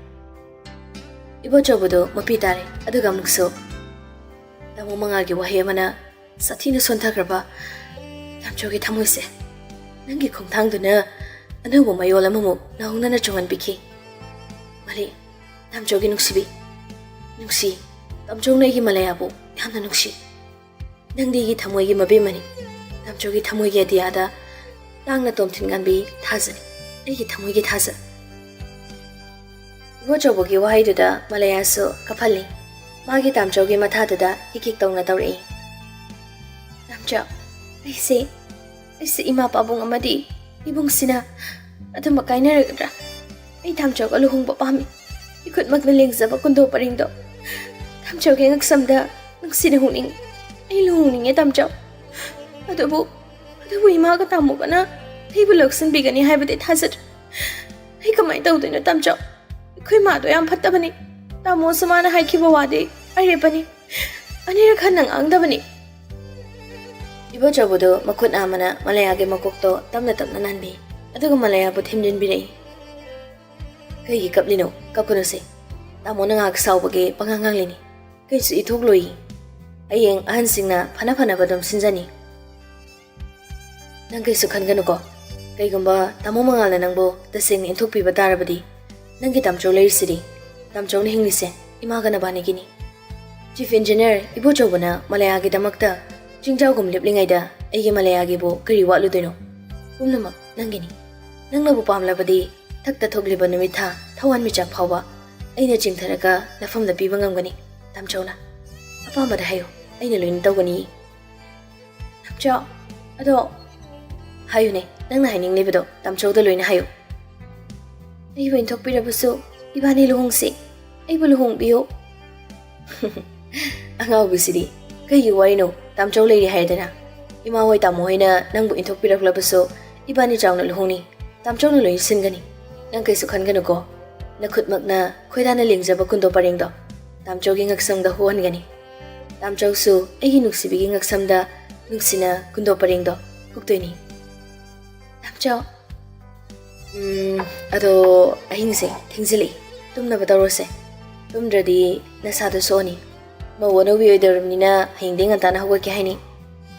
ꯏꯕꯣꯆꯧꯕꯗꯨ ꯃꯄꯤ ꯇꯥꯔꯦ꯫ ꯑꯗꯨꯒ ꯑꯃꯨꯛꯁꯨ ꯇꯥꯃꯣ ꯃꯉꯥꯜꯒꯤ ꯋꯥꯍꯩ ꯑꯃꯅ ꯁꯥꯊꯤꯅ ꯁꯣꯟꯊꯈ꯭ꯔꯕ ꯇꯥꯝꯆꯧꯒꯤ ꯊꯃꯣꯏꯁꯦ ꯅꯪꯒꯤ ꯈꯣꯡꯊꯥꯡꯗꯨꯅ ꯑꯅꯧꯕ ꯃꯌꯣꯜ ꯑꯃꯃꯨꯛ ꯅꯧꯍꯧꯅꯅ ꯆꯣꯡꯍꯟꯕꯤꯈꯤ꯫ ꯃꯥꯂꯦ, ꯇꯥꯝꯆꯧꯒꯤ ꯅꯨꯡꯁꯤꯕꯤ, ꯅꯨꯡꯁꯤ, ꯇꯥꯝꯆꯧꯅ ꯑꯩꯒꯤ ꯃꯥꯂꯦꯌꯥꯕꯨ ꯌꯥꯝꯅ ꯅꯨꯡꯁꯤ꯫ ꯅꯪꯗꯤ ꯑꯩꯒꯤ ꯊꯃꯣꯏꯒꯤ ꯃꯕꯦꯝꯃꯅꯤ꯫ ꯇꯥꯝꯆꯧꯒꯤ ꯊꯃꯣꯏꯒꯤ ꯑꯇꯤꯌꯥꯗ ꯇꯥꯡꯅ ꯇꯣꯝꯊꯤꯟ ꯉꯥꯟꯕꯤ ꯊꯥꯖꯅꯤ, ꯑꯩꯒꯤ ꯊꯃꯣꯏꯒꯤ ꯊꯥꯖ꯫ ꯏꯕꯣꯆꯧꯕꯒꯤ ꯋꯥꯍꯩꯗꯨꯗ ꯃꯥꯂꯦꯌꯥꯁꯨ ꯀꯞꯍꯜꯂꯤ꯫ ꯃꯥꯒꯤ ꯇꯥꯝꯆꯧꯒꯤ ꯃꯊꯥꯗꯨꯗ ꯍꯤꯛ ꯍꯤꯛ ꯇꯧꯅ ꯇꯧꯔꯛꯏ꯫ ꯇꯥꯝꯆꯧ, ꯑꯩꯁꯦ, ꯑꯩꯁꯦ ꯏꯃꯥ ꯄꯥꯕꯨꯡ ꯑꯃꯗꯤ ꯏꯕꯨꯡꯁꯤꯅ ꯑꯗꯨꯃꯛ ꯀꯥꯏꯅꯔꯒꯗ꯭ꯔꯥ? ꯑꯩ ꯇꯥꯝꯆꯧꯒ ꯂꯨꯍꯣꯡꯕ ꯄꯥꯝꯃꯤ꯫ ꯏꯈꯨꯠꯃꯛꯅ ꯂꯦꯡꯖꯕ ꯀꯨꯟꯗꯣ ꯄꯔꯤꯡꯗꯣ ꯇꯥꯝꯆꯧꯒꯤ ꯉꯛꯁꯝꯗ ꯅꯨꯡꯁꯤꯅ ꯍꯨꯅꯤꯡꯉꯤ꯫ ꯑꯩ ꯂꯨꯍꯣꯡꯅꯤꯡꯉꯦ ꯇꯥꯝꯆꯧ꯫ ꯑꯗꯨꯕꯨ, ꯑꯗꯨꯕꯨ ꯏꯃꯥꯒ ꯇꯥꯃꯣꯒꯅ ꯑꯩꯕꯨ ꯂꯧꯁꯤꯟꯕꯤꯒꯅꯤ ꯍꯥꯏꯕꯗꯤ ꯊꯥꯖꯗ꯭ꯔꯦ꯫ ꯑꯩ ꯀꯃꯥꯏꯅ ꯇꯧꯗꯣꯏꯅꯣ ꯇꯥꯝꯆꯧ? ꯑꯩꯈꯣꯏ ꯃꯥꯗꯣ ꯌꯥꯝ ꯐꯠꯇꯕꯅꯤ꯫ ꯇꯥꯃꯣꯁꯨ ꯃꯥꯅ ꯍꯥꯏꯈꯤꯕ ꯋꯥꯗꯤ ꯑꯔꯦꯞꯄꯅꯤ꯫ ꯑꯅꯤꯔꯛ ꯍꯟꯅ ꯉꯥꯡꯗꯕꯅꯤ꯫ ꯏꯕꯣꯆꯧꯕꯗꯨ ꯃꯈꯨꯠ ꯅꯥꯝꯃꯅ ꯃꯥꯂꯦꯌꯥꯒꯤ ꯃꯀꯣꯛꯇꯣ ꯇꯞꯅ ꯇꯞꯅ ꯅꯥꯟꯕꯤ꯫ ꯑꯗꯨꯒ ꯃꯥꯂꯦꯌꯥꯕꯨ ꯊꯦꯝꯖꯤꯟꯕꯤꯔꯛꯏ꯫ ꯀꯩꯒꯤ ꯀꯞꯂꯤꯅꯣ? ꯀꯞꯀꯅꯨꯁꯦ꯫ ꯇꯥꯃꯣꯅ ꯉꯥꯏꯍꯥꯛ ꯁꯥꯎꯕꯒꯤ ꯄꯉꯥꯡ ꯉꯥꯡꯂꯤꯅꯤ꯫ ꯀꯩꯁꯨ ꯏꯊꯣꯛꯂꯣꯏ꯫ ꯍꯌꯦꯡ ꯑꯍꯟꯁꯤꯡꯅ ꯐꯅ ꯐꯅꯕ ꯑꯗꯨꯝ ꯁꯤꯟꯖꯅꯤ꯫ ꯅꯪ ꯀꯩꯁꯨ ꯈꯟꯒꯅꯨꯀꯣ꯫ ꯀꯩꯒꯨꯝꯕ ꯇꯥꯃꯣ ꯃꯉꯥꯜꯅ ꯅꯪꯕꯨ ꯇꯁꯦꯡꯅ ꯏꯟꯊꯣꯛꯄꯤꯕ ꯇꯥꯔꯕꯗꯤ, ꯅꯪꯒꯤ ꯇꯥꯝꯆꯧ ꯂꯩꯔꯤꯁꯤꯗꯤ꯫ ꯇꯥꯝꯆꯧꯅ ꯍꯤꯡꯂꯤꯁꯦ ꯏꯃꯥꯒ ꯅꯕꯥꯅꯤꯒꯤꯅꯤ꯫ Chief Engineer ꯏꯕꯣꯆꯧꯕꯅ ꯃꯥꯂꯦꯌꯥꯒꯤꯗꯃꯛꯇ ꯆꯤꯡꯖꯥꯎꯒꯨꯝ ꯂꯦꯞꯂꯤꯉꯩꯗ ꯑꯩꯒꯤ ꯃꯥꯂꯦꯌꯥꯒꯤꯕꯨ ꯀꯔꯤ ꯋꯥꯠꯂꯨꯗꯣꯏꯅꯣ? ꯄꯨꯝꯅꯃꯛ ꯅꯪꯒꯤꯅꯤ꯫ ꯅꯪꯅꯕꯨ ꯄꯥꯝꯂꯕꯗꯤ ꯊꯛꯇ ꯊꯣꯛꯂꯤꯕ ꯅꯨꯃꯤꯠ ꯊꯥ ꯊꯋꯥꯟꯃꯤꯆꯥꯛ ꯐꯥꯎꯕ ꯑꯩꯅ ꯆꯤꯡꯊꯔꯒ ꯅꯐꯝꯗ ꯄꯤꯕ ꯉꯝꯒꯅꯤ, ꯇꯥꯝꯆꯧꯅ꯫ ꯑꯄꯥꯝꯕꯗ ꯍꯥꯏꯌꯨ, ꯑꯩꯅ ꯂꯣꯏꯅ ꯇꯧꯒꯅꯤ꯫ ꯇꯥꯝꯆꯧ, ꯑꯗꯣ ꯍꯥꯏꯌꯨꯅꯦ, ꯅꯪꯅ ꯍꯥꯏꯅꯤꯡꯂꯤꯕꯗꯣ ꯇꯥꯝꯆꯧꯗ ꯂꯣꯏꯅ ꯍꯥꯏꯌꯨ꯫ ꯑꯩꯕꯨ ꯏꯟꯊꯣꯛꯄꯤꯔꯕꯁꯨ ꯏꯕꯥꯅꯤ ꯂꯨꯍꯣꯡꯁꯤ, ꯑꯩꯕꯨ ꯂꯨꯍꯣꯡꯕꯤꯌꯨ꯫ ꯑꯉꯥꯎꯕꯤꯁꯤꯗꯤ, ꯀꯩꯒꯤ ꯋꯥꯔꯤꯅꯣ? ꯇꯥꯝꯆꯧ ꯂꯩꯔꯤ ꯍꯥꯏꯗꯅ꯫ ꯏꯃꯥ ꯍꯣꯏ ꯇꯥꯃꯣ ꯍꯣꯏꯅ ꯅꯪꯕꯨ ꯏꯟꯊꯣꯛꯄꯤꯔꯛꯂꯕꯁꯨ ꯏꯕꯥꯅꯤ ꯆꯥꯎꯅ ꯂꯨꯍꯣꯡꯅꯤ꯫ ꯇꯥꯝꯆꯧꯅ ꯂꯣꯏꯅ ꯁꯤꯟꯒꯅꯤ꯫ ꯅꯪ ꯀꯩꯁꯨ ꯈꯟꯒꯅꯨꯀꯣ꯫ ꯅꯈꯨꯠꯃꯛꯅ ꯈꯣꯏꯗꯥꯅ ꯂꯦꯡꯖꯕ ꯀꯨꯟꯗꯣ ꯄꯔꯦꯡꯗꯣ ꯇꯥꯝꯆꯧꯒꯤ ꯉꯛꯁꯝꯗ ꯍꯣꯍꯟꯒꯅꯤ꯫ ꯇꯥꯝꯆꯧꯁꯨ ꯑꯩꯒꯤ ꯅꯨꯡꯁꯤꯕꯤꯒꯤ ꯉꯛꯁꯝꯗ ꯅꯨꯡꯁꯤꯅ ꯀꯨꯟꯗꯣ ꯄꯔꯦꯡꯗꯣ ꯍꯨꯛꯇꯣꯏꯅꯤ꯫ ꯇꯥꯝꯆꯧ꯫ ꯎꯝ, ꯑꯗꯣ ꯑꯍꯤꯡꯁꯦ ꯊꯦꯡꯖꯤꯜꯂꯛꯏ꯫ ꯇꯨꯝꯅꯕ ꯇꯧꯔꯣꯁꯦ꯫ ꯇꯨꯝꯗ꯭ꯔꯗꯤ ꯅꯁꯥꯗꯣ ꯁꯣꯛꯑꯅꯤ꯫ ꯃꯧ ꯑꯅꯧꯕꯤ ꯑꯣꯏꯗꯧꯔꯕꯅꯤꯅ ꯍꯌꯦꯡꯗꯤ ꯉꯟꯇꯥꯅ ꯍꯧꯒꯠꯀꯦ ꯍꯥꯏꯅꯤ꯫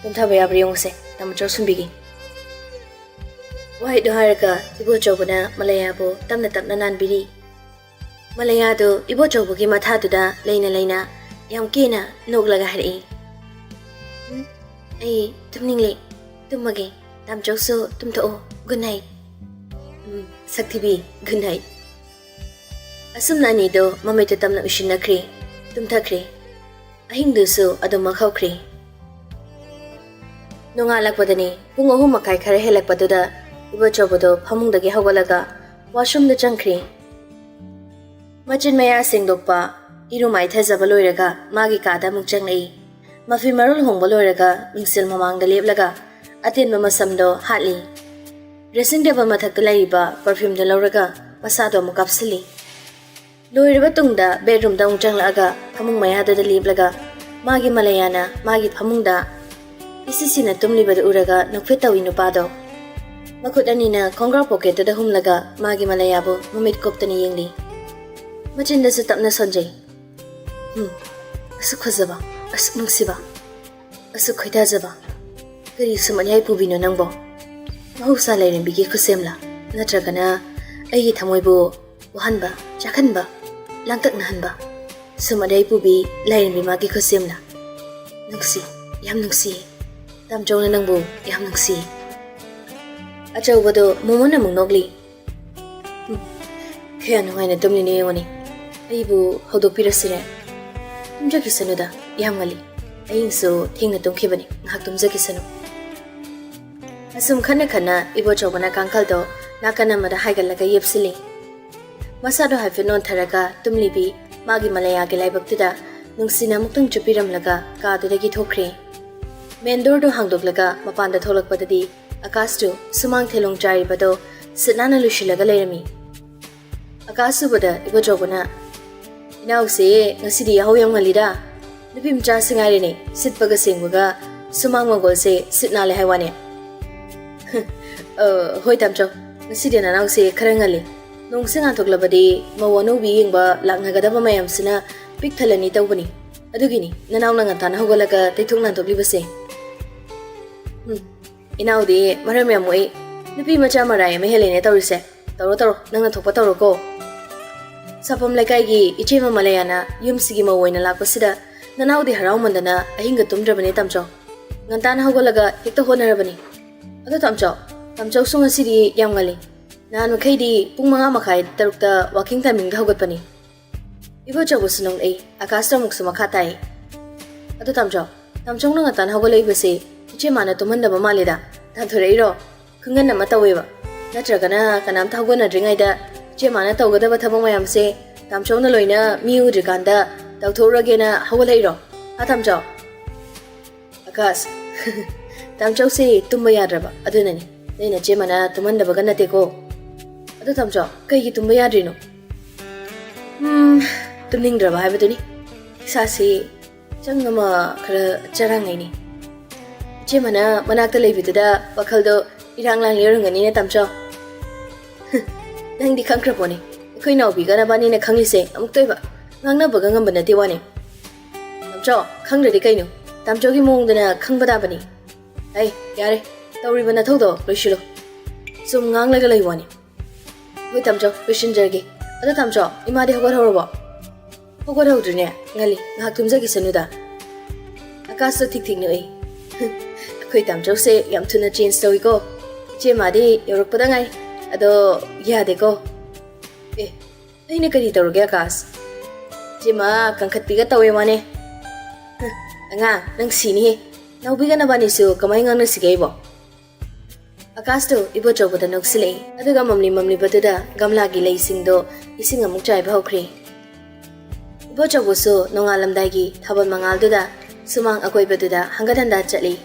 ꯇꯨꯝꯊꯕ ꯌꯥꯕ꯭ꯔꯥ ꯌꯦꯡꯉꯨꯁꯦ, ꯇꯥꯃꯣꯆꯧ ꯁꯨꯝꯕꯤꯒꯤ꯫ ꯋꯥꯍꯩꯗꯣ ꯍꯥꯏꯔꯒ ꯏꯕꯣꯆꯧꯕꯅ ꯃꯂꯩꯌꯥꯕꯨ ꯇꯞꯅ ꯇꯞꯅ ꯅꯥꯟꯕꯤꯔꯤ꯫ ꯃꯂꯩꯌꯥꯗꯨ ꯏꯕꯣꯆꯧꯕꯒꯤ ꯃꯊꯥꯗꯨꯗ ꯂꯩꯅ ꯂꯩꯅ ꯌꯥꯝ ꯀꯦꯅ ꯅꯣꯛꯂꯒ ꯍꯥꯏꯔꯛꯏ, "ꯎꯝ, ꯑꯩ ꯇꯨꯝꯅꯤꯡꯂꯦ, ꯇꯨꯝꯃꯒꯦ꯫ ꯇꯥꯝꯆꯧꯁꯨ ꯇꯨꯝꯊꯣꯛꯑꯣ꯫ Good night꯫ ꯎꯝ, ꯁꯛꯊꯤꯕꯤ, good night꯫" ꯑꯁꯨꯝꯅ ꯑꯅꯤꯗꯣ ꯃꯃꯤꯠꯇꯨ ꯇꯞꯅ ꯎꯏꯁꯤꯟꯅꯈ꯭ꯔꯦ, ꯇꯨꯝꯊꯈ꯭ꯔꯦ꯫ ꯑꯍꯤꯡꯗꯨꯁꯨ ꯑꯗꯨꯃꯛ ꯍꯧꯈ꯭ꯔꯦ꯫ ꯅꯣꯡꯉꯥꯜꯂꯛꯄꯗꯅꯤ, ꯄꯨꯡ ꯑꯍꯨꯝ ꯃꯈꯥꯏ ꯈꯔ ꯍꯦꯜꯂꯛꯄꯗꯨꯗ ꯏꯕꯣꯆꯧꯕꯗꯣ ꯐꯃꯨꯡꯗꯒꯤ ꯍꯧꯒꯠꯂꯒ washroomꯗ ꯆꯪꯈ꯭ꯔꯦ꯫ ꯃꯆꯤꯟ ꯃꯌꯥ ꯁꯦꯡꯗꯣꯛꯄ, ꯏꯔꯨ ꯃꯥꯏꯊꯖꯕ ꯂꯣꯏꯔꯒ ꯃꯥꯒꯤ ꯀꯥꯗ ꯑꯃꯨꯛ ꯆꯪꯂꯛꯏ꯫ ꯃꯐꯤ ꯃꯔꯣꯜ ꯍꯣꯡꯕ ꯂꯣꯏꯔꯒ ꯃꯤꯡꯁꯦꯜ ꯃꯃꯥꯡꯗ ꯂꯦꯞꯂꯒ ꯑꯇꯦꯟꯕ ꯃꯁꯝꯗꯣ ꯍꯥꯠꯂꯤ꯫ Dressing table ꯃꯊꯛꯇ ꯂꯩꯔꯤꯕ perfumeꯗꯨ ꯂꯧꯔꯒ ꯃꯁꯥꯗꯣ ꯑꯃꯨꯛ ꯀꯥꯞꯁꯤꯜꯂꯤ꯫ ꯂꯣꯏꯔꯕ ꯇꯨꯡꯗ bedroomꯗ ꯑꯃꯨꯛ ꯆꯪꯂꯛꯑꯒ ꯐꯃꯨꯡ ꯃꯌꯥꯗꯨꯗ ꯂꯦꯞꯂꯒ ꯃꯥꯒꯤ ꯃꯂꯩꯌꯥꯅ ꯃꯥꯒꯤ ꯐꯃꯨꯡꯗ ꯏꯁꯤꯁꯤꯅ ꯇꯨꯝꯂꯤꯕꯗꯨ ꯎꯔꯒ ꯅꯣꯛꯐꯦꯠ ꯇꯧꯏ ꯅꯨꯄꯥꯗꯣ꯫ ꯃꯈꯨꯠ ꯑꯅꯤꯅ ꯈꯣꯡꯒ꯭ꯔꯥꯎ pocketꯇꯨꯗ ꯍꯨꯝꯂꯒ ꯃꯥꯒꯤ ꯃꯂꯩꯌꯥꯕꯨ ꯃꯃꯤꯠ ꯀꯨꯞꯇꯅ ꯌꯦꯡꯂꯤ꯫ ꯃꯆꯤꯟꯗꯁꯨ ꯇꯞꯅ ꯁꯣꯟꯖꯩ꯫ "ꯎꯝ, ꯑꯁꯨꯛ ꯐꯖꯕ, ꯑꯁꯨꯛ ꯅꯨꯡꯁꯤꯕ, ꯑꯁꯨꯛ ꯈꯣꯏꯗꯥꯖꯕ꯫ ꯀꯔꯤ ꯁꯨꯝ ꯑꯅꯤꯌꯥꯏ ꯄꯨꯕꯤꯅꯣ ꯅꯪꯕꯣ? ꯃꯍꯧꯁꯥ ꯂꯥꯏꯔꯦꯝꯕꯤꯒꯤ ꯈꯨꯠꯁꯦꯝꯂ? ꯅꯠꯇ꯭ꯔꯒꯅ ꯑꯩꯒꯤ ꯊꯃꯣꯏꯕꯨ ꯋꯥꯍꯟꯕ, ꯆꯥꯛꯍꯟꯕ, ꯂꯥꯡꯇꯛꯅꯍꯟꯕ? ꯁꯨꯝ ꯑꯅꯤꯌꯥꯏ ꯄꯨꯕꯤ ꯂꯥꯏꯔꯦꯝꯕꯤ ꯃꯥꯒꯤ ꯈꯨꯠꯁꯦꯝꯂ? ꯅꯨꯡꯁꯤ, ꯌꯥꯝ ꯅꯨꯡꯁꯤ꯫ ꯇꯥꯝꯆꯧꯅ ꯅꯪꯕꯨ ꯌꯥꯝ ꯅꯨꯡꯁꯤ꯫" ꯑꯆꯧꯕꯗꯣ ꯃꯣꯃꯣꯟ ꯑꯃꯨꯛ ꯅꯣꯛꯂꯤ꯫ "ꯎꯝ, ꯀꯌꯥ ꯅꯨꯡꯉꯥꯏꯅ ꯇꯨꯝꯂꯤꯅꯦ ꯌꯦꯡꯉꯨꯅꯦ꯫ ꯑꯩꯕꯨ ꯍꯧꯗꯣꯛꯄꯤꯔꯁꯤꯔꯦ?" "ꯇꯨꯝꯖꯈꯤꯁꯅꯨꯗ, ꯌꯥꯝ ꯉꯜꯂꯤ꯫ ꯑꯍꯤꯡꯁꯨ ꯊꯦꯡꯅ ꯇꯨꯝꯈꯤꯕꯅꯤ, ꯉꯥꯏꯍꯥꯛ ꯇꯨꯝꯖꯈꯤꯁꯅꯨ꯫" ꯑꯁꯨꯝ ꯈꯟꯅ ꯈꯟꯅ ꯏꯕꯣꯆꯧꯕꯅ ꯀꯥꯡꯈꯜꯗꯣ ꯅꯥꯀꯟ ꯑꯃꯗ ꯍꯥꯏꯒꯠꯂꯒ ꯌꯦꯞꯁꯤꯜꯂꯤ꯫ ꯃꯁꯥꯗꯣ ꯍꯥꯏꯐꯦꯠ ꯅꯣꯟꯊꯔꯒ ꯇꯨꯝꯂꯤꯕꯤ ꯃꯥꯒꯤ ꯃꯂꯩꯌꯥꯒꯤ ꯂꯥꯏꯕꯛꯇꯨꯗ ꯅꯨꯡꯁꯤꯅ ꯑꯃꯨꯛꯇꯪ ꯆꯨꯞꯄꯤꯔꯝꯂꯒ ꯀꯥꯗꯨꯗꯒꯤ ꯊꯣꯛꯈ꯭ꯔꯦ꯫ Main doorꯗꯨ ꯍꯥꯡꯗꯣꯛꯂꯒ ꯃꯄꯥꯟꯗ ꯊꯣꯛꯂꯛꯄꯗꯗꯤ ꯑꯀꯥꯁꯇꯨ ꯁꯨꯃꯥꯡ ꯊꯦꯂꯣꯡ ꯆꯥꯏꯔꯤꯕꯗꯣ ꯁꯤꯠ ꯅꯥꯟꯅ ꯂꯣꯏꯁꯤꯜꯂꯒ ꯂꯩꯔꯝꯃꯤ꯫ ꯑꯀꯥꯁ ꯎꯕꯗ ꯏꯕꯣꯆꯧꯕꯅ, "ꯏꯅꯥꯎꯁꯦ ꯉꯁꯤꯗꯤ ꯌꯥꯍꯧ ꯌꯥꯝ ꯉꯜꯂꯤꯗ꯫ ꯅꯨꯄꯤ ꯃꯆꯥꯁꯤ ꯉꯥꯏꯔꯦꯅꯦ, ꯁꯤꯠꯄꯒ ꯁꯦꯡꯕꯒ ꯁꯨꯃꯥꯡ ꯃꯪꯒꯣꯜꯁꯦ ꯁꯤꯠ ꯅꯥꯜꯂꯦ ꯍꯥꯏ ꯋꯥꯅꯦ꯫" "ꯑ, ꯍꯣꯏ ꯇꯥꯝꯆꯧ, ꯉꯁꯤꯗꯤ ꯅꯅꯥꯎꯁꯦ ꯈꯔ ꯉꯜꯂꯤ꯫ ꯅꯣꯡꯁꯦ ꯉꯥꯟꯊꯣꯛꯂꯕꯗꯤ ꯃꯧ ꯑꯅꯧꯕꯤ ꯌꯦꯡꯕ ꯂꯥꯛꯅꯒꯗꯕ ꯃꯌꯥꯝꯁꯤꯅ ꯄꯤꯛ ꯊꯜꯂꯅꯤ ꯇꯧꯕꯅꯤ꯫ ꯑꯗꯨꯒꯤꯅꯤ ꯅꯅꯥꯎꯅ ꯉꯟꯇꯥꯅ ꯍꯧꯒꯠꯂꯒ ꯇꯩꯊꯣꯛ ꯅꯥꯟꯊꯣꯛꯂꯤꯕꯁꯦ꯫" "ꯎꯝ, ꯏꯅꯥꯎꯗꯤ ꯃꯔꯝ ꯌꯥꯝ ꯃꯣꯛꯏ꯫ ꯅꯨꯄꯤ ꯃꯆꯥ ꯃꯔꯥꯏ ꯑꯃ ꯍꯦꯜꯂꯦꯅꯦ ꯇꯧꯔꯤꯁꯦ꯫ ꯇꯧꯔꯣ ꯇꯧꯔꯣ, ꯅꯪꯅ ꯊꯣꯛꯄ ꯇꯧꯔꯣꯀꯣ꯫ ꯁꯥꯐꯝ ꯂꯩꯀꯥꯏꯒꯤ ꯏꯆꯦ ꯃꯃꯥꯂꯌꯥꯅ ꯌꯨꯝꯁꯤꯒꯤ ꯃꯧ ꯑꯣꯏꯅ ꯂꯥꯛꯄꯁꯤꯗ ꯅꯅꯥꯎꯗꯤ ꯍꯔꯥꯎꯃꯟꯗꯅ ꯑꯍꯤꯡꯒ ꯇꯨꯝꯗ꯭ꯔꯕꯅꯦ ꯇꯥꯝꯆꯧ꯫ ꯉꯟꯇꯥꯅ ꯍꯧꯒꯠꯂꯒ ꯍꯦꯛꯇ ꯍꯣꯠꯅꯔꯕꯅꯤ꯫ ꯑꯗꯣ ꯇꯥꯝꯆꯧ, ꯇꯥꯝꯆꯧꯁꯨ ꯉꯁꯤꯗꯤ ꯌꯥꯝ ꯉꯜꯂꯤ꯫ ꯅꯍꯥꯟ ꯃꯈꯩꯗꯤ ꯄꯨꯡ ꯃꯉꯥ ꯃꯈꯥꯏ ꯇꯔꯨꯛꯇ walking timingꯗ ꯍꯧꯒꯠꯄꯅꯤ꯫ ꯏꯕꯣꯆꯧꯕꯁꯨ ꯅꯣꯛꯂꯛꯏ꯫ ꯑꯀꯥꯁꯇ ꯑꯃꯨꯛꯁꯨ ꯃꯈꯥ ꯇꯥꯏ꯫ ꯑꯗꯣ ꯇꯥꯝꯆꯧ, ꯇꯥꯝꯆꯧꯅ ꯉꯟꯇꯥꯅ ꯍꯧꯒꯠꯂꯛꯏꯕꯁꯤ ꯏꯆꯦ ꯃꯥꯅ ꯇꯨꯝꯍꯟꯗꯕ ꯃꯥꯜꯂꯤꯗ꯫ ꯇꯥꯟꯊꯣꯔꯛꯏꯔꯣ? ꯈꯨꯡꯒꯟ ꯑꯃ ꯇꯧꯋꯦꯕ꯫ ꯅꯠꯇ꯭ꯔꯒꯅ ꯀꯅꯥꯝꯇ ꯍꯧꯒꯠꯅꯗ꯭ꯔꯤꯉꯩꯗ ꯏꯆꯦ ꯃꯥꯅ ꯇꯧꯒꯗꯕ ꯊꯕꯛ ꯃꯌꯥꯝꯁꯦ ꯇꯥꯝꯆꯧꯅ ꯂꯣꯏꯅ ꯃꯤ ꯎꯗ꯭ꯔꯤꯀꯥꯟꯗ ꯇꯧꯊꯣꯛꯎꯔꯒꯦꯅ ꯍꯧꯒꯠꯂꯛꯏꯔꯣ? ꯍꯥ ꯇꯥꯝꯆꯧ? ꯑꯀꯥꯁ, ꯇꯥꯝꯆꯧꯁꯦ ꯇꯨꯝꯕ ꯌꯥꯗ꯭ꯔꯕ, ꯑꯗꯨꯅꯅꯤ꯫ ꯅꯣꯏ ꯅꯆꯦ ꯃꯥꯅ ꯇꯨꯝꯍꯟꯗꯕꯒ ꯅꯠꯇꯦꯀꯣ꯫ ꯑꯗꯣ ꯇꯥꯝꯆꯧ, ꯀꯩꯒꯤ ꯇꯨꯝꯕ ꯌꯥꯗ꯭ꯔꯤꯅꯣ? ꯎꯝ, ꯇꯨꯝꯅꯤꯡꯗ꯭ꯔꯕ ꯍꯥꯏꯕꯗꯨꯅꯤ꯫ ꯏꯁꯥꯁꯤ ꯆꯪ ꯑꯃ ꯈꯔ ꯆꯔꯥꯡꯅꯩꯅꯦ꯫ ꯏꯆꯦ ꯃꯥꯅ ꯃꯅꯥꯛꯇ ꯂꯩꯕꯗꯨꯗ ꯋꯥꯈꯜꯗꯣ ꯏꯔꯥꯡ ꯂꯥꯡ ꯂꯩꯔꯝꯒꯅꯤꯅꯦ ꯇꯥꯝꯆꯧ꯫ ꯅꯪꯗꯤ ꯈꯪꯈ꯭ꯔ ꯄꯣꯠꯅꯤ꯫ ꯑꯩꯈꯣꯏ ꯅꯥꯎꯕꯤꯒ ꯅꯕꯥꯅꯤꯅ ꯈꯪꯂꯤꯁꯦ ꯑꯃꯨꯛꯇ ꯑꯣꯏꯕ꯫ ꯉꯥꯡꯅꯕꯒ ꯉꯝꯕ ꯅꯠꯇꯦ ꯋꯥꯅꯤ꯫ ꯇꯥꯝꯆꯧ, ꯈꯪꯗ꯭ꯔꯗꯤ ꯀꯩꯅꯣ? ꯇꯥꯝꯆꯧꯒꯤ ꯃꯑꯣꯡꯗꯅ ꯈꯪꯕ ꯇꯥꯕꯅꯤ꯫ ꯑꯩ, ꯌꯥꯔꯦ, ꯇꯧꯔꯤꯕ ꯅꯊꯧꯗꯣ ꯂꯣꯏꯁꯤꯜꯂꯨ꯫ ꯁꯨꯝ ꯉꯥꯡꯂꯒ ꯂꯩ ꯋꯥꯅꯤ꯫ ꯍꯣꯏ ꯇꯥꯝꯆꯧ, ꯂꯣꯏꯁꯤꯟꯖꯔꯒꯦ꯫ ꯑꯗꯣ ꯇꯥꯝꯆꯧ, ꯏꯃꯥꯗꯤ ꯍꯧꯒꯠꯍꯧꯔꯕꯣ? ꯍꯧꯒꯠꯍꯧꯗ꯭ꯔꯤꯅꯦ, ꯉꯜꯂꯤ, ꯉꯥꯏꯍꯥꯛ ꯇꯨꯝꯖꯈꯤꯁꯅꯨꯗ꯫ ꯑꯀꯥꯁꯇꯣ ꯊꯤꯛ ꯊꯤꯛ ꯅꯣꯛꯏ꯫ ꯑꯩꯈꯣꯏ ꯇꯥꯝꯆꯧꯁꯦ ꯌꯥꯝ ꯊꯨꯅ change ꯇꯧꯏꯀꯣ꯫ ꯏꯆꯦ ꯃꯥꯗꯤ ꯌꯧꯔꯛꯄꯗ ꯉꯥꯏ꯫ ꯑꯗꯣ ꯌꯥꯗꯦꯀꯣ꯫ ꯑꯦ, ꯑꯩꯅ ꯀꯔꯤ ꯇꯧꯔꯒꯦ ꯑꯀꯥꯁ? ꯏꯆꯦ ꯃꯥ ꯀꯟꯈꯠꯄꯤꯒ ꯇꯧꯋꯦ ꯋꯥꯅꯦ꯫ ꯍ, ꯑꯉꯥꯡ, ꯅꯪ ꯁꯤꯅꯤꯍꯦ꯫ ꯅꯥꯎꯕꯤꯒ ꯅꯕꯥꯅꯤꯁꯨ ꯀꯃꯥꯏ ꯉꯥꯡꯅꯁꯤꯒꯦ ꯑꯩꯕꯣ? ꯑꯀꯥꯁꯇꯨ ꯏꯕꯣꯆꯧꯕꯗ ꯅꯣꯛꯁꯤꯜꯂꯛꯏ꯫ ꯑꯗꯨꯒ ꯃꯝꯂꯤ ꯃꯝꯂꯤꯕꯗꯨꯗ ꯒꯝꯂꯥꯒꯤ ꯂꯩꯁꯤꯡꯗꯣ ꯏꯁꯤꯡ ꯑꯃꯨꯛ ꯆꯥꯏꯕ ꯍꯧꯈ꯭ꯔꯦ꯫ ꯏꯕꯣꯆꯧꯕꯁꯨ ꯅꯣꯡꯉꯥꯜꯂꯝꯗꯥꯏꯒꯤ ꯊꯥꯕꯜ ꯃꯉꯥꯜꯗꯨꯗ ꯁꯨꯃꯥꯡ ꯑꯀꯣꯏꯕꯗꯨꯗ ꯍꯪꯒꯠ ꯍꯟꯗꯥ ꯆꯠꯂꯤ꯫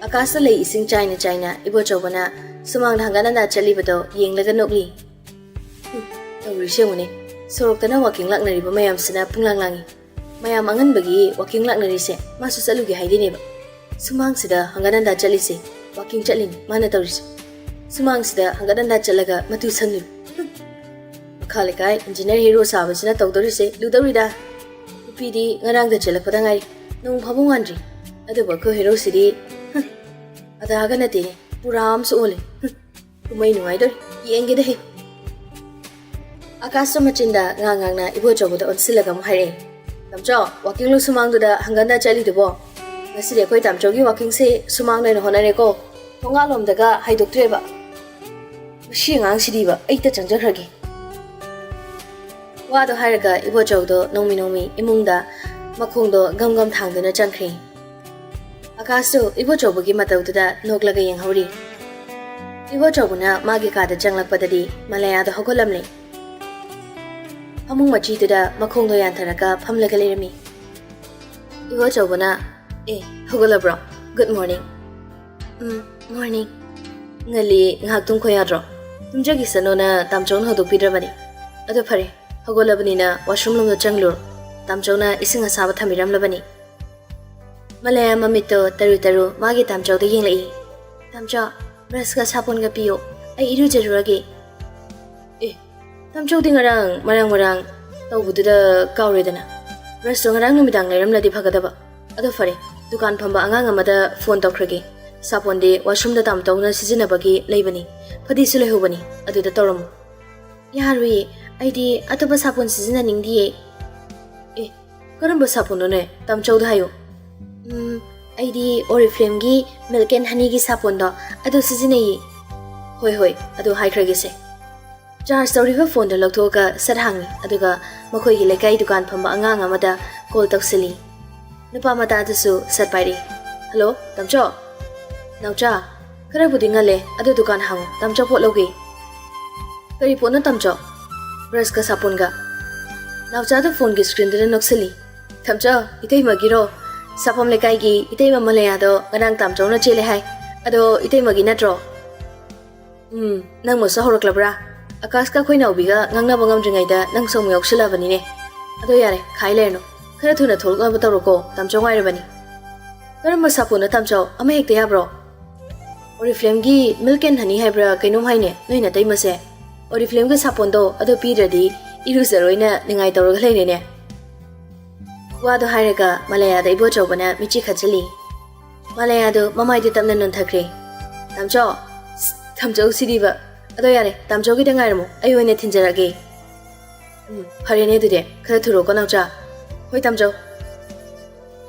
ꯑꯀꯥꯁꯇ ꯂꯩ ꯏꯁꯤꯡ ꯆꯥꯏꯅ ꯆꯥꯏꯅ ꯏꯕꯣꯆꯧꯕꯅ ꯁꯨꯃꯥꯡꯗ ꯍꯪꯒꯠ ꯍꯟꯗꯥ ꯆꯠꯂꯤꯕꯗꯣ ꯌꯦꯡꯂꯒ ꯅꯣꯛꯂꯤ꯫ ꯍꯨꯝ, ꯇꯧꯔꯤꯁꯦ ꯌꯦꯡꯉꯨꯅꯦ, ꯁꯣꯔꯣꯛꯇꯅ walking ꯂꯥꯛꯅꯔꯤꯕ ꯃꯌꯥꯝꯁꯤꯅ ꯄꯨꯡꯂꯥꯡ ꯂꯥꯡꯉꯤ꯫ ꯃꯌꯥꯝ ꯑꯉꯟꯕꯒꯤ walking ꯂꯥꯛꯅꯔꯤꯁꯦ ꯃꯥꯁꯨ ꯆꯠꯂꯨꯒꯦ ꯍꯥꯏꯗꯣꯏꯅꯦꯕ꯫ ꯁꯨꯃꯥꯡꯁꯤꯗ ꯍꯪꯒꯠ ꯍꯟꯗꯥ ꯆꯠꯂꯤꯁꯦ walking ꯆꯠꯂꯤꯅꯤ ꯃꯥꯅ ꯇꯧꯔꯤꯁꯦ꯫ ꯁꯨꯃꯥꯡꯁꯤꯗ ꯍꯪꯒꯠ ꯍꯟꯗꯥ ꯆꯠꯂꯒ ꯃꯇꯨ ꯁꯪꯂꯤꯕ꯫ ꯍꯨꯝ꯫ ꯃꯈꯥ ꯂꯩꯀꯥꯏ engineer hero ꯁꯥꯕꯁꯤꯅ ꯇꯧꯗꯧꯔꯤꯁꯦ ꯂꯨꯗꯧꯔꯤꯗ꯫ ꯅꯨꯄꯤꯗꯤ ꯉꯔꯥꯡꯗ ꯆꯦꯜꯂꯛꯄꯗ ꯉꯥꯏꯔꯤ, ꯅꯣꯡ ꯐꯥꯕ ꯋꯥꯟꯗ꯭ꯔꯤ꯫ ꯑꯗꯨꯕꯨ ꯑꯩꯈꯣꯏ heroꯁꯤꯗꯤ, ꯍꯨꯝ, ꯑꯗꯥꯒ ꯅꯠꯇꯦꯅꯦ꯫ ꯄꯨꯔꯥ ꯑꯃꯁꯨ ꯑꯣꯜꯂꯦ꯫ ꯍꯨꯝ, ꯀꯨꯝꯍꯩ ꯅꯨꯡꯉꯥꯏꯗꯣꯔꯤ꯫ ꯌꯦꯡꯒꯦꯗ ꯍꯦ꯫ ꯑꯀꯥꯁꯇꯣ ꯃꯆꯤꯟꯗ ꯉꯥꯡ ꯉꯥꯡꯅ ꯏꯕꯣꯆꯧꯕꯗ ꯑꯣꯟꯁꯤꯜꯂꯒ ꯑꯃꯨꯛ ꯍꯥꯏꯔꯛꯑꯦ, "ꯇꯥꯃꯣꯆꯧ, ꯋꯥꯀꯤꯡꯂꯨ ꯁꯨꯃꯥꯡꯗꯨꯗ ꯍꯪꯒꯠꯅ ꯆꯠꯂꯤꯗꯨꯕꯣ? ꯉꯁꯤꯗꯤ ꯑꯩꯈꯣꯏ ꯇꯥꯃꯣꯆꯧꯒꯤ ꯋꯥꯀꯤꯡꯁꯦ ꯁꯨꯃꯥꯡꯗ ꯑꯣꯏꯅ ꯍꯣꯠꯅꯔꯦꯀꯣ꯫ ꯊꯣꯡꯒꯥꯜꯂꯣꯝꯗꯒ ꯍꯥꯏꯗꯣꯛꯇ꯭ꯔꯦꯕ꯫ ꯃꯁꯤ ꯑꯉꯥꯡꯁꯤꯗꯤꯕ, ꯑꯩ ꯇ ꯆꯪꯖꯈ꯭ꯔꯒꯦ꯫" ꯋꯥꯗꯣ ꯍꯥꯏꯔꯒ ꯏꯕꯣꯆꯧꯗꯣ ꯅꯣꯡꯃꯤ ꯅꯣꯡꯃꯤ ꯏꯃꯨꯡꯗ ꯃꯈꯣꯡꯗꯣ ꯒꯝ ꯒꯝ ꯊꯥꯡꯗꯨꯅ ꯆꯪꯈ꯭ꯔꯦ꯫ ꯑꯀꯥꯁꯁꯨ ꯏꯕꯣꯆꯧꯕꯒꯤ ꯃꯇꯧꯗꯨꯗ ꯅꯣꯛꯂꯒ ꯌꯦꯡꯍꯧꯔꯤ꯫ ꯏꯕꯣꯆꯧꯕꯅ ꯃꯥꯒꯤ ꯀꯥꯗ ꯆꯪꯂꯛꯄꯗꯗꯤ ꯃꯂꯌꯥꯗꯣ ꯍꯧꯒꯠꯂꯝꯂꯦ꯫ ꯐꯃꯨꯡ ꯃꯆꯤꯗꯨꯗ ꯃꯈꯣꯡꯗꯣ ꯌꯥꯟꯊꯔꯒ ꯐꯝꯂꯒ ꯂꯩꯔꯝꯃꯤ꯫ ꯏꯕꯣꯆꯧꯕꯅ, "ꯑꯦ, ꯍꯧꯒꯠꯂꯕ꯭ꯔꯣ? Good morning꯫" "ꯎꯝ, morning꯫" "ꯉꯜꯂꯤ, ꯉꯥꯏꯍꯥꯛ ꯇꯨꯝꯈꯣ ꯌꯥꯗ꯭ꯔꯣ? ꯇꯨꯝꯖꯈꯤꯁꯅꯣꯅ ꯇꯥꯃꯣꯆꯧꯅ ꯍꯧꯗꯣꯛꯄꯤꯗ꯭ꯔꯕꯅꯤ꯫ ꯑꯗꯣ ꯐꯔꯦ, ꯍꯧꯒꯠꯂꯕꯅꯤꯅ washroom ꯂꯣꯝꯗ ꯆꯪꯂꯨꯔꯣ꯫ ꯇꯥꯃꯣꯆꯧꯅ ꯏꯁꯤꯡ ꯑꯁꯥꯕ ꯊꯝꯕꯤꯔꯝꯂꯕꯅꯤ꯫" ꯃꯂꯌꯥ ꯃꯃꯤꯠꯇꯣ ꯇꯔꯨ ꯇꯔꯨ ꯃꯥꯒꯤ ꯇꯥꯃꯣꯆꯧꯗ ꯌꯦꯡꯂꯛꯏ꯫ "ꯇꯥꯃꯣꯆꯧ, brushꯀ ꯁꯥꯄꯣꯟꯒ ꯄꯤꯌꯣ, ꯑꯩ ꯏꯔꯨꯖꯔꯨꯔꯒꯦ꯫" "ꯑꯦ, ꯇꯥꯃꯣꯆꯧꯗꯤ ꯉꯔꯥꯡ ꯃꯔꯥꯡ ꯃꯔꯥꯡ ꯇꯧꯕꯗꯨꯗ ꯀꯥꯎꯔꯦꯗꯅ꯫ Brushꯇꯣ ꯉꯔꯥꯡ ꯅꯨꯃꯤꯗꯥꯡ ꯂꯩꯔꯝꯂꯗꯤ ꯐꯒꯗꯕ꯫ ꯑꯗꯣ ꯐꯔꯦ, ꯗꯨꯀꯥꯟ ꯐꯝꯕ ꯑꯉꯥꯡ ꯑꯃꯗ phone ꯇꯧꯈ꯭ꯔꯒꯦ꯫ ꯁꯥꯄꯣꯟꯗꯤ washroomꯗ ꯇꯥꯃꯣꯆꯧꯅ ꯁꯤꯖꯤꯟꯅꯕꯒꯤ ꯂꯩꯕꯅꯤ, ꯐꯗꯤꯁꯨ ꯂꯩꯍꯧꯕꯅꯤ, ꯑꯗꯨꯗ ꯇꯧꯔꯝꯃꯨ꯫" "ꯌꯥꯔꯣꯏꯌꯦ, ꯑꯩꯗꯤ ꯑꯇꯣꯞꯄ ꯁꯥꯄꯣꯟ ꯁꯤꯖꯤꯟꯅꯅꯤꯡꯗꯤꯌꯦ꯫" "ꯑꯦ, ꯀꯔꯝꯕ ꯁꯥꯄꯣꯟꯅꯣꯅꯦ? ꯇꯥꯃꯣꯆꯧꯗ ꯍꯥꯏꯌꯨ꯫" "ꯎꯝ, ꯑꯩꯗꯤ Oriflameꯒꯤ Milk and Honeyꯒꯤ ꯁꯥꯄꯣꯟꯗꯣ, ꯑꯗꯨ ꯁꯤꯖꯤꯟꯅꯩꯌꯦ꯫" "ꯍꯣꯏ, ꯍꯣꯏ, ꯑꯗꯨ ꯍꯥꯏꯈ꯭ꯔꯒꯦꯁꯦ꯫" Charge ꯇꯧꯔꯤꯕ phoneꯗꯣ ꯂꯧꯊꯣꯛꯑꯒ ꯁꯠ ꯍꯥꯡꯉꯤ, ꯑꯗꯨꯒ ꯃꯈꯣꯏꯒꯤ ꯂꯩꯀꯥꯏ ꯗꯨꯀꯥꯟ ꯐꯝꯕ ꯑꯉꯥꯡ ꯑꯃꯗ call ꯇꯧꯁꯤꯜꯂꯤ꯫ ꯅꯨꯄꯥ ꯃꯆꯥꯗꯨꯁꯨ ꯁꯠ ꯄꯥꯏꯔꯛꯏ꯫ "Hello, ꯇꯥꯃꯣꯆꯧ?" "ꯅꯥꯎꯆꯥ, ꯈꯔꯕꯨꯗꯤ ꯉꯜꯂꯦ, ꯑꯗꯨ ꯗꯨꯀꯥꯟ ꯍꯥꯡꯉꯨ, ꯇꯥꯃꯣꯆꯧ ꯄꯣꯠ ꯂꯧꯒꯦ꯫" "ꯀꯔꯤ ꯄꯣꯠꯅꯣ ꯇꯥꯃꯣꯆꯧ?" "Brushꯀ ꯁꯥꯄꯣꯟꯒ꯫" ꯅꯥꯎꯆꯥꯗꯨ phoneꯒꯤ screenꯗꯨꯗ ꯅꯣꯛꯁꯤꯜꯂꯤ꯫ "ꯇꯥꯃꯣꯆꯧ, ꯏꯇꯩꯃꯒꯤꯔꯣ? ꯁꯥꯐꯝ ꯂꯩꯀꯥꯏꯒꯤ ꯏꯇꯩꯃ ꯃꯂꯌꯥꯗꯣ ꯉꯔꯥꯡ ꯇꯥꯃꯣꯆꯧꯅ ꯆꯦꯜꯂꯦ ꯍꯥꯏ꯫ ꯑꯗꯣ ꯏꯇꯩꯃꯒꯤ ꯅꯠꯇ꯭ꯔꯣ?" "ꯎꯝ, ꯅꯪꯕꯨꯁꯨ ꯍꯧꯔꯛꯂꯕ꯭ꯔꯥ? ꯑꯀꯥꯁꯀ ꯑꯩꯈꯣꯏ ꯅꯥꯎꯕꯤꯒ ꯉꯥꯡꯅꯕ ꯉꯝꯗ꯭ꯔꯤꯉꯩꯗ ꯅꯪꯁꯨ ꯑꯃꯨꯛ ꯌꯥꯎꯁꯤꯜꯂꯛꯑꯕꯅꯤꯅꯦ꯫ ꯑꯗꯣ ꯌꯥꯔꯦ, ꯈꯥꯏ ꯂꯩꯔꯅꯨ꯫ ꯈꯔ ꯊꯨꯅ ꯊꯣꯛꯂꯛꯅꯕ ꯇꯧꯔꯣꯀꯣ, ꯇꯥꯃꯣꯆꯧ ꯉꯥꯏꯔꯕꯅꯤ꯫" "ꯀꯔꯝꯕ ꯁꯥꯄꯣꯟꯅꯣ ꯇꯥꯃꯣꯆꯧ? ꯑꯃ ꯍꯦꯛꯇ ꯌꯥꯕ꯭ꯔꯣ?" "Oriflameꯒꯤ Milk and Honey ꯍꯥꯏꯕ꯭ꯔꯥ ꯀꯩꯅꯣꯝ ꯍꯥꯏꯅꯦ, ꯅꯣꯏ ꯅꯇꯩꯃꯁꯦ꯫ Oriflameꯒꯤ ꯁꯥꯄꯣꯟꯗꯣ ꯑꯗꯨ ꯄꯤꯗ꯭ꯔꯗꯤ ꯏꯔꯨꯖꯔꯣꯏꯅ ꯅꯤꯡꯉꯥꯏ ꯇꯧꯔꯒ ꯂꯩꯔꯦꯅꯦ꯫" ꯋꯥꯗꯣ ꯍꯥꯏꯔꯒ ꯃꯂꯌꯥꯗ ꯏꯕꯣꯆꯧꯕꯅ ꯃꯤꯠꯆꯤ ꯈꯠꯆꯤꯜꯂꯤ꯫ ꯃꯂꯌꯥꯗꯨ ꯃꯃꯥꯏꯗꯨ ꯇꯞꯅ ꯅꯣꯟꯊꯈ꯭ꯔꯦ꯫ ꯇꯥꯝꯆꯧ, ꯇꯥꯝꯆꯧ ꯁꯤꯗꯤꯕ꯫ ꯑꯗꯣ ꯌꯥꯔꯦ, ꯇꯥꯝꯆꯧꯒꯤꯗ ꯉꯥꯏꯔꯝꯃꯣ, ꯑꯩ ꯑꯣꯏꯅ ꯊꯤꯟꯖꯔꯛꯑꯒꯦ꯫ ꯎꯝ, ꯐꯔꯦꯅꯦ ꯑꯗꯨꯗꯤ, ꯈꯔ ꯊꯨꯔꯣꯀꯣ ꯅꯥꯎꯆꯥ꯫ ꯍꯣꯏ ꯇꯥꯝꯆꯧ꯫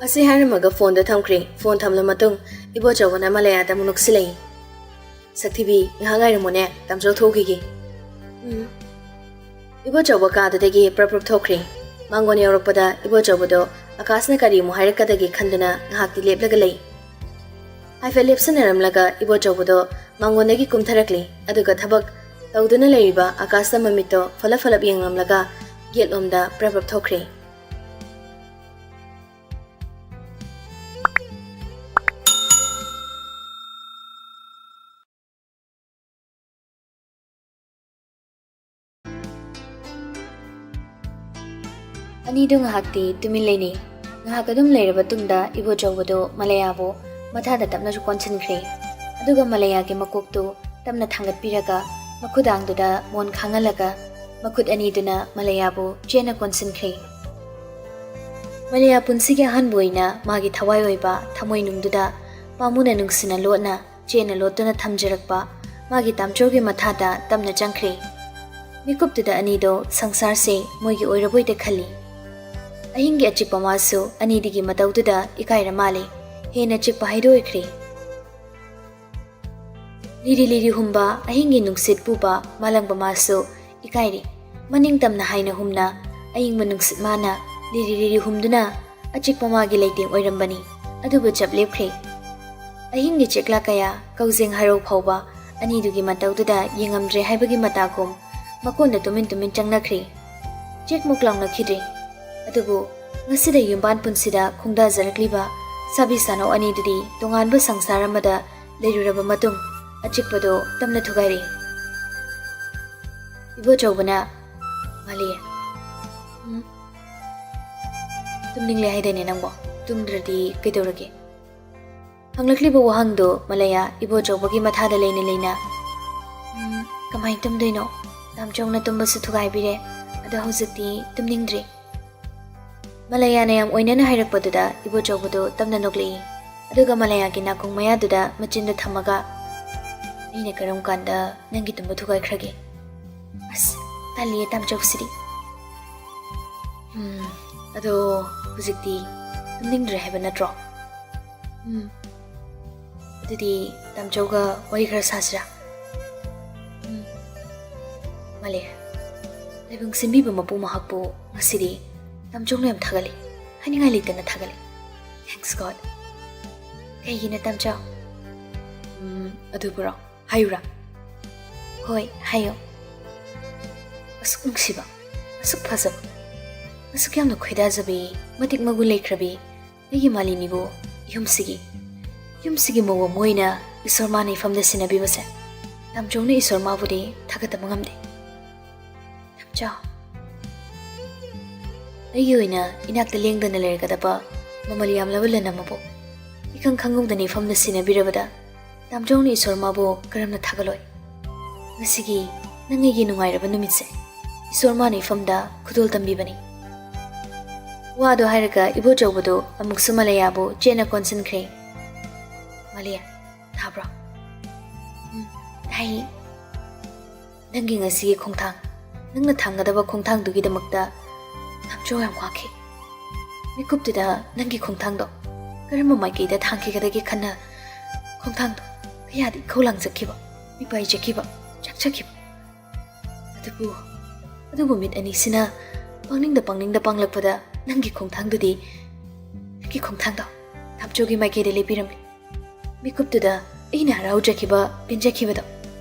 ꯑꯁꯤ ꯍꯥꯏꯔꯝꯃꯒ ꯐꯣꯟꯗꯣ ꯊꯝꯈ꯭ꯔꯦ꯫ ꯐꯣꯟ ꯊꯝꯂ ꯃꯇꯨꯡ ꯏꯕꯣꯆꯧꯕꯅ ꯃꯂꯌꯥꯗ ꯑꯃꯨꯛ ꯅꯣꯛꯁꯤꯜꯂꯛꯏ꯫ ꯁꯛꯊꯤꯕꯤ, ꯉꯥꯏꯍꯥꯛ ꯉꯥꯏꯔꯝꯃꯣꯅꯦ, ꯇꯥꯝꯆꯧ ꯊꯣꯛꯈꯤꯒꯦ꯫ ꯎꯝ꯫ ꯏꯕꯣꯆꯧꯕ ꯀꯥꯗꯨꯗꯒꯤ ꯄ꯭ꯔꯞ ꯄ꯭ꯔꯞ ꯊꯣꯛꯈ꯭ꯔꯦ꯫ ꯃꯥꯡꯒꯣꯟ ꯌꯧꯔꯛꯄꯗ ꯏꯕꯣꯆꯧꯕꯗꯣ ꯑꯀꯥꯁꯅ ꯀꯔꯤ ꯑꯃꯨꯛ ꯍꯥꯏꯔꯛꯀꯗꯒꯦ ꯈꯟꯗꯨꯅ ꯉꯥꯏꯍꯥꯛꯇꯤ ꯂꯦꯞꯂꯒ ꯂꯩ꯫ ꯍꯥꯏꯐꯦꯠ ꯂꯦꯞꯁꯟꯅꯔꯝꯂꯒ ꯏꯕꯣꯆꯧꯕꯗꯣ ꯃꯥꯡꯒꯣꯟꯗꯒꯤ ꯀꯨꯝꯊꯔꯛꯂꯦ꯫ ꯑꯗꯨꯒ ꯊꯕꯛ ꯇꯧꯗꯨꯅ ꯂꯩꯔꯤꯕ ꯑꯀꯥꯁꯇ ꯃꯃꯤꯠꯇꯣ ꯐꯂꯞ ꯐꯂꯞ ꯌꯦꯡꯂꯝꯂꯒ ꯒꯦꯠꯂꯣꯝꯗ ꯄ꯭ꯔꯞ ꯄ꯭ꯔꯞ ꯊꯣꯛꯈ꯭ꯔꯦ꯫ ꯑꯅꯤꯗꯨ ꯉꯥꯏꯍꯥꯛꯇꯤ ꯇꯨꯃꯤꯟ ꯂꯩꯅꯩ꯫ ꯉꯥꯏꯍꯥꯛ ꯑꯗꯨꯝ ꯂꯩꯔꯕ ꯇꯨꯡꯗ ꯏꯕꯣꯆꯧꯕꯗꯨ ꯃꯂꯌꯥꯕꯨ ꯃꯊꯥꯗ ꯇꯞꯅꯁꯨ ꯀꯣꯟꯁꯤꯟꯈ꯭ꯔꯦ꯫ ꯑꯗꯨꯒ ꯃꯂꯌꯥꯒꯤ ꯃꯀꯣꯛꯇꯨ ꯇꯞꯅ ꯊꯥꯡꯒꯠꯄꯤꯔꯒ ꯃꯈꯨꯗꯥꯡꯗꯨꯗ ꯃꯣꯟ ꯈꯥꯡꯍꯜꯂꯒ ꯃꯈꯨꯠ ꯑꯅꯤꯗꯨꯅ ꯃꯂꯌꯥꯕꯨ ꯆꯦꯠꯅ ꯀꯣꯟꯁꯤꯟꯈ꯭ꯔꯦ꯫ ꯃꯂꯌꯥ ꯄꯨꯟꯁꯤꯒꯤ ꯑꯍꯥꯟꯕ ꯑꯣꯏꯅ ꯃꯥꯒꯤ ꯊꯋꯥꯏ ꯑꯣꯏꯕ ꯊꯃꯣꯏꯅꯨꯡꯗꯨꯗ ꯄꯥꯝꯃꯨꯅ ꯅꯨꯡꯁꯤꯅ ꯂꯣꯠꯅ ꯆꯦꯠꯅ ꯂꯣꯠꯇꯨꯅ ꯊꯝꯖꯔꯛꯄ ꯃꯥꯒꯤ ꯇꯥꯝꯆꯧꯒꯤ ꯃꯊꯥꯗ ꯇꯞꯅ ꯆꯪꯈ꯭ꯔꯦ꯫ ꯃꯤꯀꯨꯞꯇꯨꯗ ꯑꯅꯤꯗꯣ ꯁꯪꯁꯥꯔꯁꯦ ꯃꯣꯏꯒꯤ ꯑꯣꯏꯔꯕꯣꯏꯗ ꯈꯜꯂꯤ꯫ ꯑꯍꯤꯡꯒꯤ ꯑꯆꯤꯛꯄ ꯃꯥꯁꯨ ꯑꯅꯤꯗꯨꯒꯤ ꯃꯇꯧꯗꯨꯗ ꯏꯀꯥꯏꯔ ꯃꯥꯜꯂꯦ꯫ ꯍꯦꯟꯅ ꯆꯤꯛꯄ ꯍꯥꯏꯗꯣ ꯑꯣꯏꯈ꯭ꯔꯦ꯫ ꯂꯤꯔꯤ ꯂꯤꯔꯤ ꯍꯨꯝꯕ ꯑꯍꯤꯡꯒꯤ ꯅꯨꯡꯁꯤꯠ ꯄꯨꯕ ꯃꯥꯂꯪꯕ ꯃꯥꯁꯨ ꯏꯀꯥꯏꯔꯤ꯫ ꯃꯅꯤꯡ ꯇꯝꯅ ꯍꯥꯏꯅ ꯍꯨꯝꯅ ꯑꯏꯪꯕ ꯅꯨꯡꯁꯤꯠ ꯃꯥꯅ ꯂꯤꯔꯤ ꯂꯤꯔꯤ ꯍꯨꯝꯗꯨꯅ ꯑꯆꯤꯛꯄ ꯃꯥꯒꯤ ꯂꯩꯇꯦꯡ ꯑꯣꯏꯔꯝꯕꯅꯤ꯫ ꯑꯗꯨꯕꯨ ꯆꯞ ꯂꯦꯞꯈ꯭ꯔꯦ꯫ ꯑꯍꯤꯡꯒꯤ ꯆꯦꯛꯂꯥ ꯀꯌꯥ ꯀꯧꯖꯦꯡ ꯍꯥꯏꯔꯧ ꯐꯥꯎꯕ ꯑꯅꯤꯗꯨꯒꯤ ꯃꯇꯧꯗꯨꯗ ꯌꯦꯡꯉꯝꯗ꯭ꯔꯦ ꯍꯥꯏꯕꯒꯤ ꯃꯇꯥꯒꯨꯝ ꯃꯀꯣꯟꯗ ꯇꯨꯃꯤꯟ ꯇꯨꯃꯤꯟ ꯆꯪꯅꯈ꯭ꯔꯦ꯫ ꯆꯦꯛꯃꯨꯛ ꯂꯥꯎꯅꯈꯤꯗ꯭ꯔꯦ꯫ ꯑꯗꯨꯕꯨ ꯉꯁꯤꯗ ꯌꯨꯝꯕꯥꯟ ꯄꯨꯟꯁꯤꯗ ꯈꯣꯡꯗꯥꯖꯔꯛꯂꯤꯕ ꯁꯥꯕꯤ ꯁꯥꯅꯧ ꯑꯅꯤꯗꯨꯗꯤ ꯇꯣꯉꯥꯟꯕ ꯁꯪꯁꯥꯔ ꯑꯃꯗ ꯂꯩꯔꯨꯔꯕ ꯃꯇꯨꯡ ꯑꯆꯤꯛꯄꯗꯣ ꯇꯝꯅ ꯊꯨꯒꯥꯏꯔꯛꯏ꯫ ꯏꯕꯣꯆꯧꯕꯅ, "ꯃꯥꯂꯤ, ꯎꯝ, ꯇꯨꯝꯅꯤꯡꯂꯦ ꯍꯥꯏꯗꯥꯏꯅꯦ ꯅꯪꯕꯣ? ꯇꯨꯝꯗ꯭ꯔꯗꯤ ꯀꯩꯗꯧꯔꯒꯦ?" ꯍꯪꯂꯛꯂꯤꯕ ꯋꯥꯍꯪꯗꯣ ꯃꯂꯌꯥ ꯏꯕꯣꯆꯧꯕꯒꯤ ꯃꯊꯥꯗ ꯂꯩꯅ ꯂꯩꯅ, "ꯎꯝ, ꯀꯃꯥꯏꯅ ꯇꯨꯝꯗꯣꯏꯅꯣ? ꯇꯥꯝꯆꯧꯅ ꯇꯨꯝꯕꯁꯨ ꯊꯨꯒꯥꯏꯕꯤꯔꯦ꯫ ꯑꯗꯣ ꯍꯧꯖꯤꯛꯇꯤ ꯇꯨꯝꯅꯤꯡꯗ꯭ꯔꯤ꯫" ꯃꯂꯌꯥꯅ ꯌꯥꯝ ꯑꯣꯏꯅꯅ ꯍꯥꯏꯔꯛꯄꯗꯨꯗ ꯏꯕꯣꯆꯧꯕꯗꯣ ꯇꯞꯅ ꯅꯣꯛꯂꯛꯏ꯫ ꯑꯗꯨꯒ ꯃꯂꯌꯥꯒꯤ ꯅꯥꯀꯣꯡ ꯃꯌꯥꯗꯨꯗ ꯃꯆꯤꯟꯗꯨ ꯊꯝꯃꯒ, ꯑꯩꯅ ꯀꯔꯝ ꯀꯥꯟꯗ ꯅꯪꯒꯤ ꯇꯨꯝꯕ ꯊꯨꯒꯥꯏꯈ꯭ꯔꯒꯦ? ꯑꯁ, ꯇꯜꯂꯤꯌꯦ ꯇꯥꯝꯆꯧꯁꯤꯗꯤ꯫ ꯎꯝ, ꯑꯗꯣ ꯍꯧꯖꯤꯛꯇꯤ ꯇꯨꯝꯅꯤꯡꯗ꯭ꯔꯦ ꯍꯥꯏꯕ ꯅꯠꯇ꯭ꯔꯣ? ꯎꯝ, ꯑꯗꯨꯗꯤ ꯇꯥꯝꯆꯧꯒ ꯋꯥꯔꯤ ꯈꯔ ꯁꯥꯁꯤꯔꯥ? ꯎꯝ, ꯃꯥꯂꯦ, ꯂꯥꯏꯕꯛ ꯁꯤꯟꯕꯤꯕ ꯃꯄꯨ ꯃꯍꯥꯛꯄꯨ ꯉꯁꯤꯗꯤ ꯇꯥꯝꯆꯧꯅ ꯌꯥꯝ ꯊꯥꯒꯠꯂꯤ꯫ ꯍꯥꯏꯅꯤꯡꯉꯥꯏ ꯂꯩꯇꯅ ꯊꯥꯒꯠꯂꯤ꯫ Thanks God꯫ ꯀꯩꯒꯤꯅꯣ ꯇꯥꯝꯆꯧ? ꯎꯝ, ꯑꯗꯨꯕꯨꯔꯣ? ꯍꯥꯏꯌꯨꯔꯥ? ꯍꯣꯏ, ꯍꯥꯏꯌꯣ꯫ ꯑꯁꯨꯛ ꯅꯨꯡꯁꯤꯕ, ꯑꯁꯨꯛ ꯐꯖꯕ, ꯑꯁꯨꯛ ꯌꯥꯝꯅ ꯈꯣꯏꯗꯥꯖꯕꯤ, ꯃꯇꯤꯛ ꯃꯒꯨꯟ ꯂꯩꯈ꯭ꯔꯕꯤ ꯑꯩꯒꯤ ꯃꯥꯂꯦꯝꯅꯤꯕꯨ ꯌꯨꯝꯁꯤꯒꯤ, ꯌꯨꯝꯁꯤꯒꯤ ꯃꯧ ꯑꯃ ꯑꯣꯏꯅ ꯏꯁꯣꯔ ꯃꯥꯅ ꯏꯐꯝꯗ ꯁꯤꯟꯅꯕꯤꯕꯁꯦ ꯇꯥꯝꯆꯧꯅ ꯏꯁꯣꯔ ꯃꯥꯕꯨꯗꯤ ꯊꯥꯒꯠꯇꯕ ꯉꯝꯗꯦ꯫ ꯇꯥꯝꯆꯧ, ꯑꯩꯒꯤ ꯑꯣꯏꯅ ꯏꯅꯥꯛꯇ ꯂꯦꯡꯗꯅ ꯂꯩꯔꯒꯗꯕ ꯃꯃꯜ ꯌꯥꯝꯂꯕ ꯂꯟ ꯑꯃꯕꯨ ꯏꯈꯪ ꯈꯪꯍꯧꯗꯅ ꯏꯐꯝꯗ ꯁꯤꯟꯅꯕꯤꯔꯕꯗ ꯇꯥꯝꯆꯧꯅ ꯏꯁꯣꯔ ꯃꯥꯕꯨ ꯀꯔꯝꯅ ꯊꯥꯒꯠꯂꯣꯏ? ꯉꯁꯤꯒꯤ ꯅꯪ ꯑꯩꯒꯤ ꯅꯨꯡꯉꯥꯏꯔꯕ ꯅꯨꯃꯤꯠꯁꯦ ꯏꯁꯣꯔ ꯃꯥꯅ ꯏꯐꯝꯗ ꯈꯨꯗꯣꯜ ꯇꯝꯕꯤꯕꯅꯤ꯫ ꯋꯥꯗꯣ ꯍꯥꯏꯔꯒ ꯏꯕꯣꯆꯧꯕꯗꯣ ꯑꯃꯨꯛꯁꯨ ꯃꯂꯌꯥꯕꯨ ꯆꯦꯠꯅ ꯀꯣꯟꯁꯤꯟꯈ꯭ꯔꯦ꯫ ꯃꯂꯌꯥ, ꯇꯥꯕ꯭ꯔꯣ? ꯎꯝ, ꯇꯥꯏꯌꯦ꯫ ꯅꯪꯒꯤ ꯉꯁꯤꯒꯤ ꯈꯣꯡꯊꯥꯡ, ꯅꯪꯅ ꯊꯥꯡꯒꯗꯕ ꯈꯣꯡꯊꯥꯡꯗꯨꯒꯤꯗꯃꯛꯇ ꯇꯥꯝꯆꯧ ꯌꯥꯝ ꯋꯥꯈꯤ꯫ ꯃꯤꯀꯨꯞꯇꯨꯗ ꯅꯪꯒꯤ ꯈꯣꯡꯊꯥꯡꯗꯣ ꯀꯔꯝꯕ ꯃꯥꯏꯀꯩꯗ ꯊꯥꯡꯈꯤꯒꯗꯒꯦ ꯈꯟꯅ ꯈꯣꯡꯊꯥꯡꯗꯣ ꯀꯌꯥꯗꯤ ꯏꯈꯧ ꯂꯥꯡꯖꯈꯤꯕ, ꯃꯤꯄꯥꯏꯖꯈꯤꯕ, ꯆꯥꯛꯆꯈꯤꯕ꯫ ꯑꯗꯨꯕꯨ, ꯑꯗꯨꯕꯨ ꯃꯤꯠ ꯑꯅꯤꯁꯤꯅ ꯄꯥꯡꯅꯤꯡꯗ ꯄꯥꯡꯅꯤꯡꯗ ꯄꯥꯡꯂꯛꯄꯗ ꯅꯪꯒꯤ ꯈꯣꯡꯊꯥꯡꯗꯨꯗꯤ, ꯅꯪꯒꯤ ꯈꯣꯡꯊꯥꯡꯗꯣ ꯇꯥꯝꯆꯧꯒꯤ ꯃꯥꯏꯀꯩꯗ ꯂꯦꯞꯄꯤꯔꯝꯃꯤ꯫ ꯃꯤꯀꯨꯞꯇꯨꯗ ꯑꯩꯅ ꯍꯔꯥꯎꯖꯈꯤꯕ, ꯄꯦꯟꯖꯈꯤꯕꯗꯣ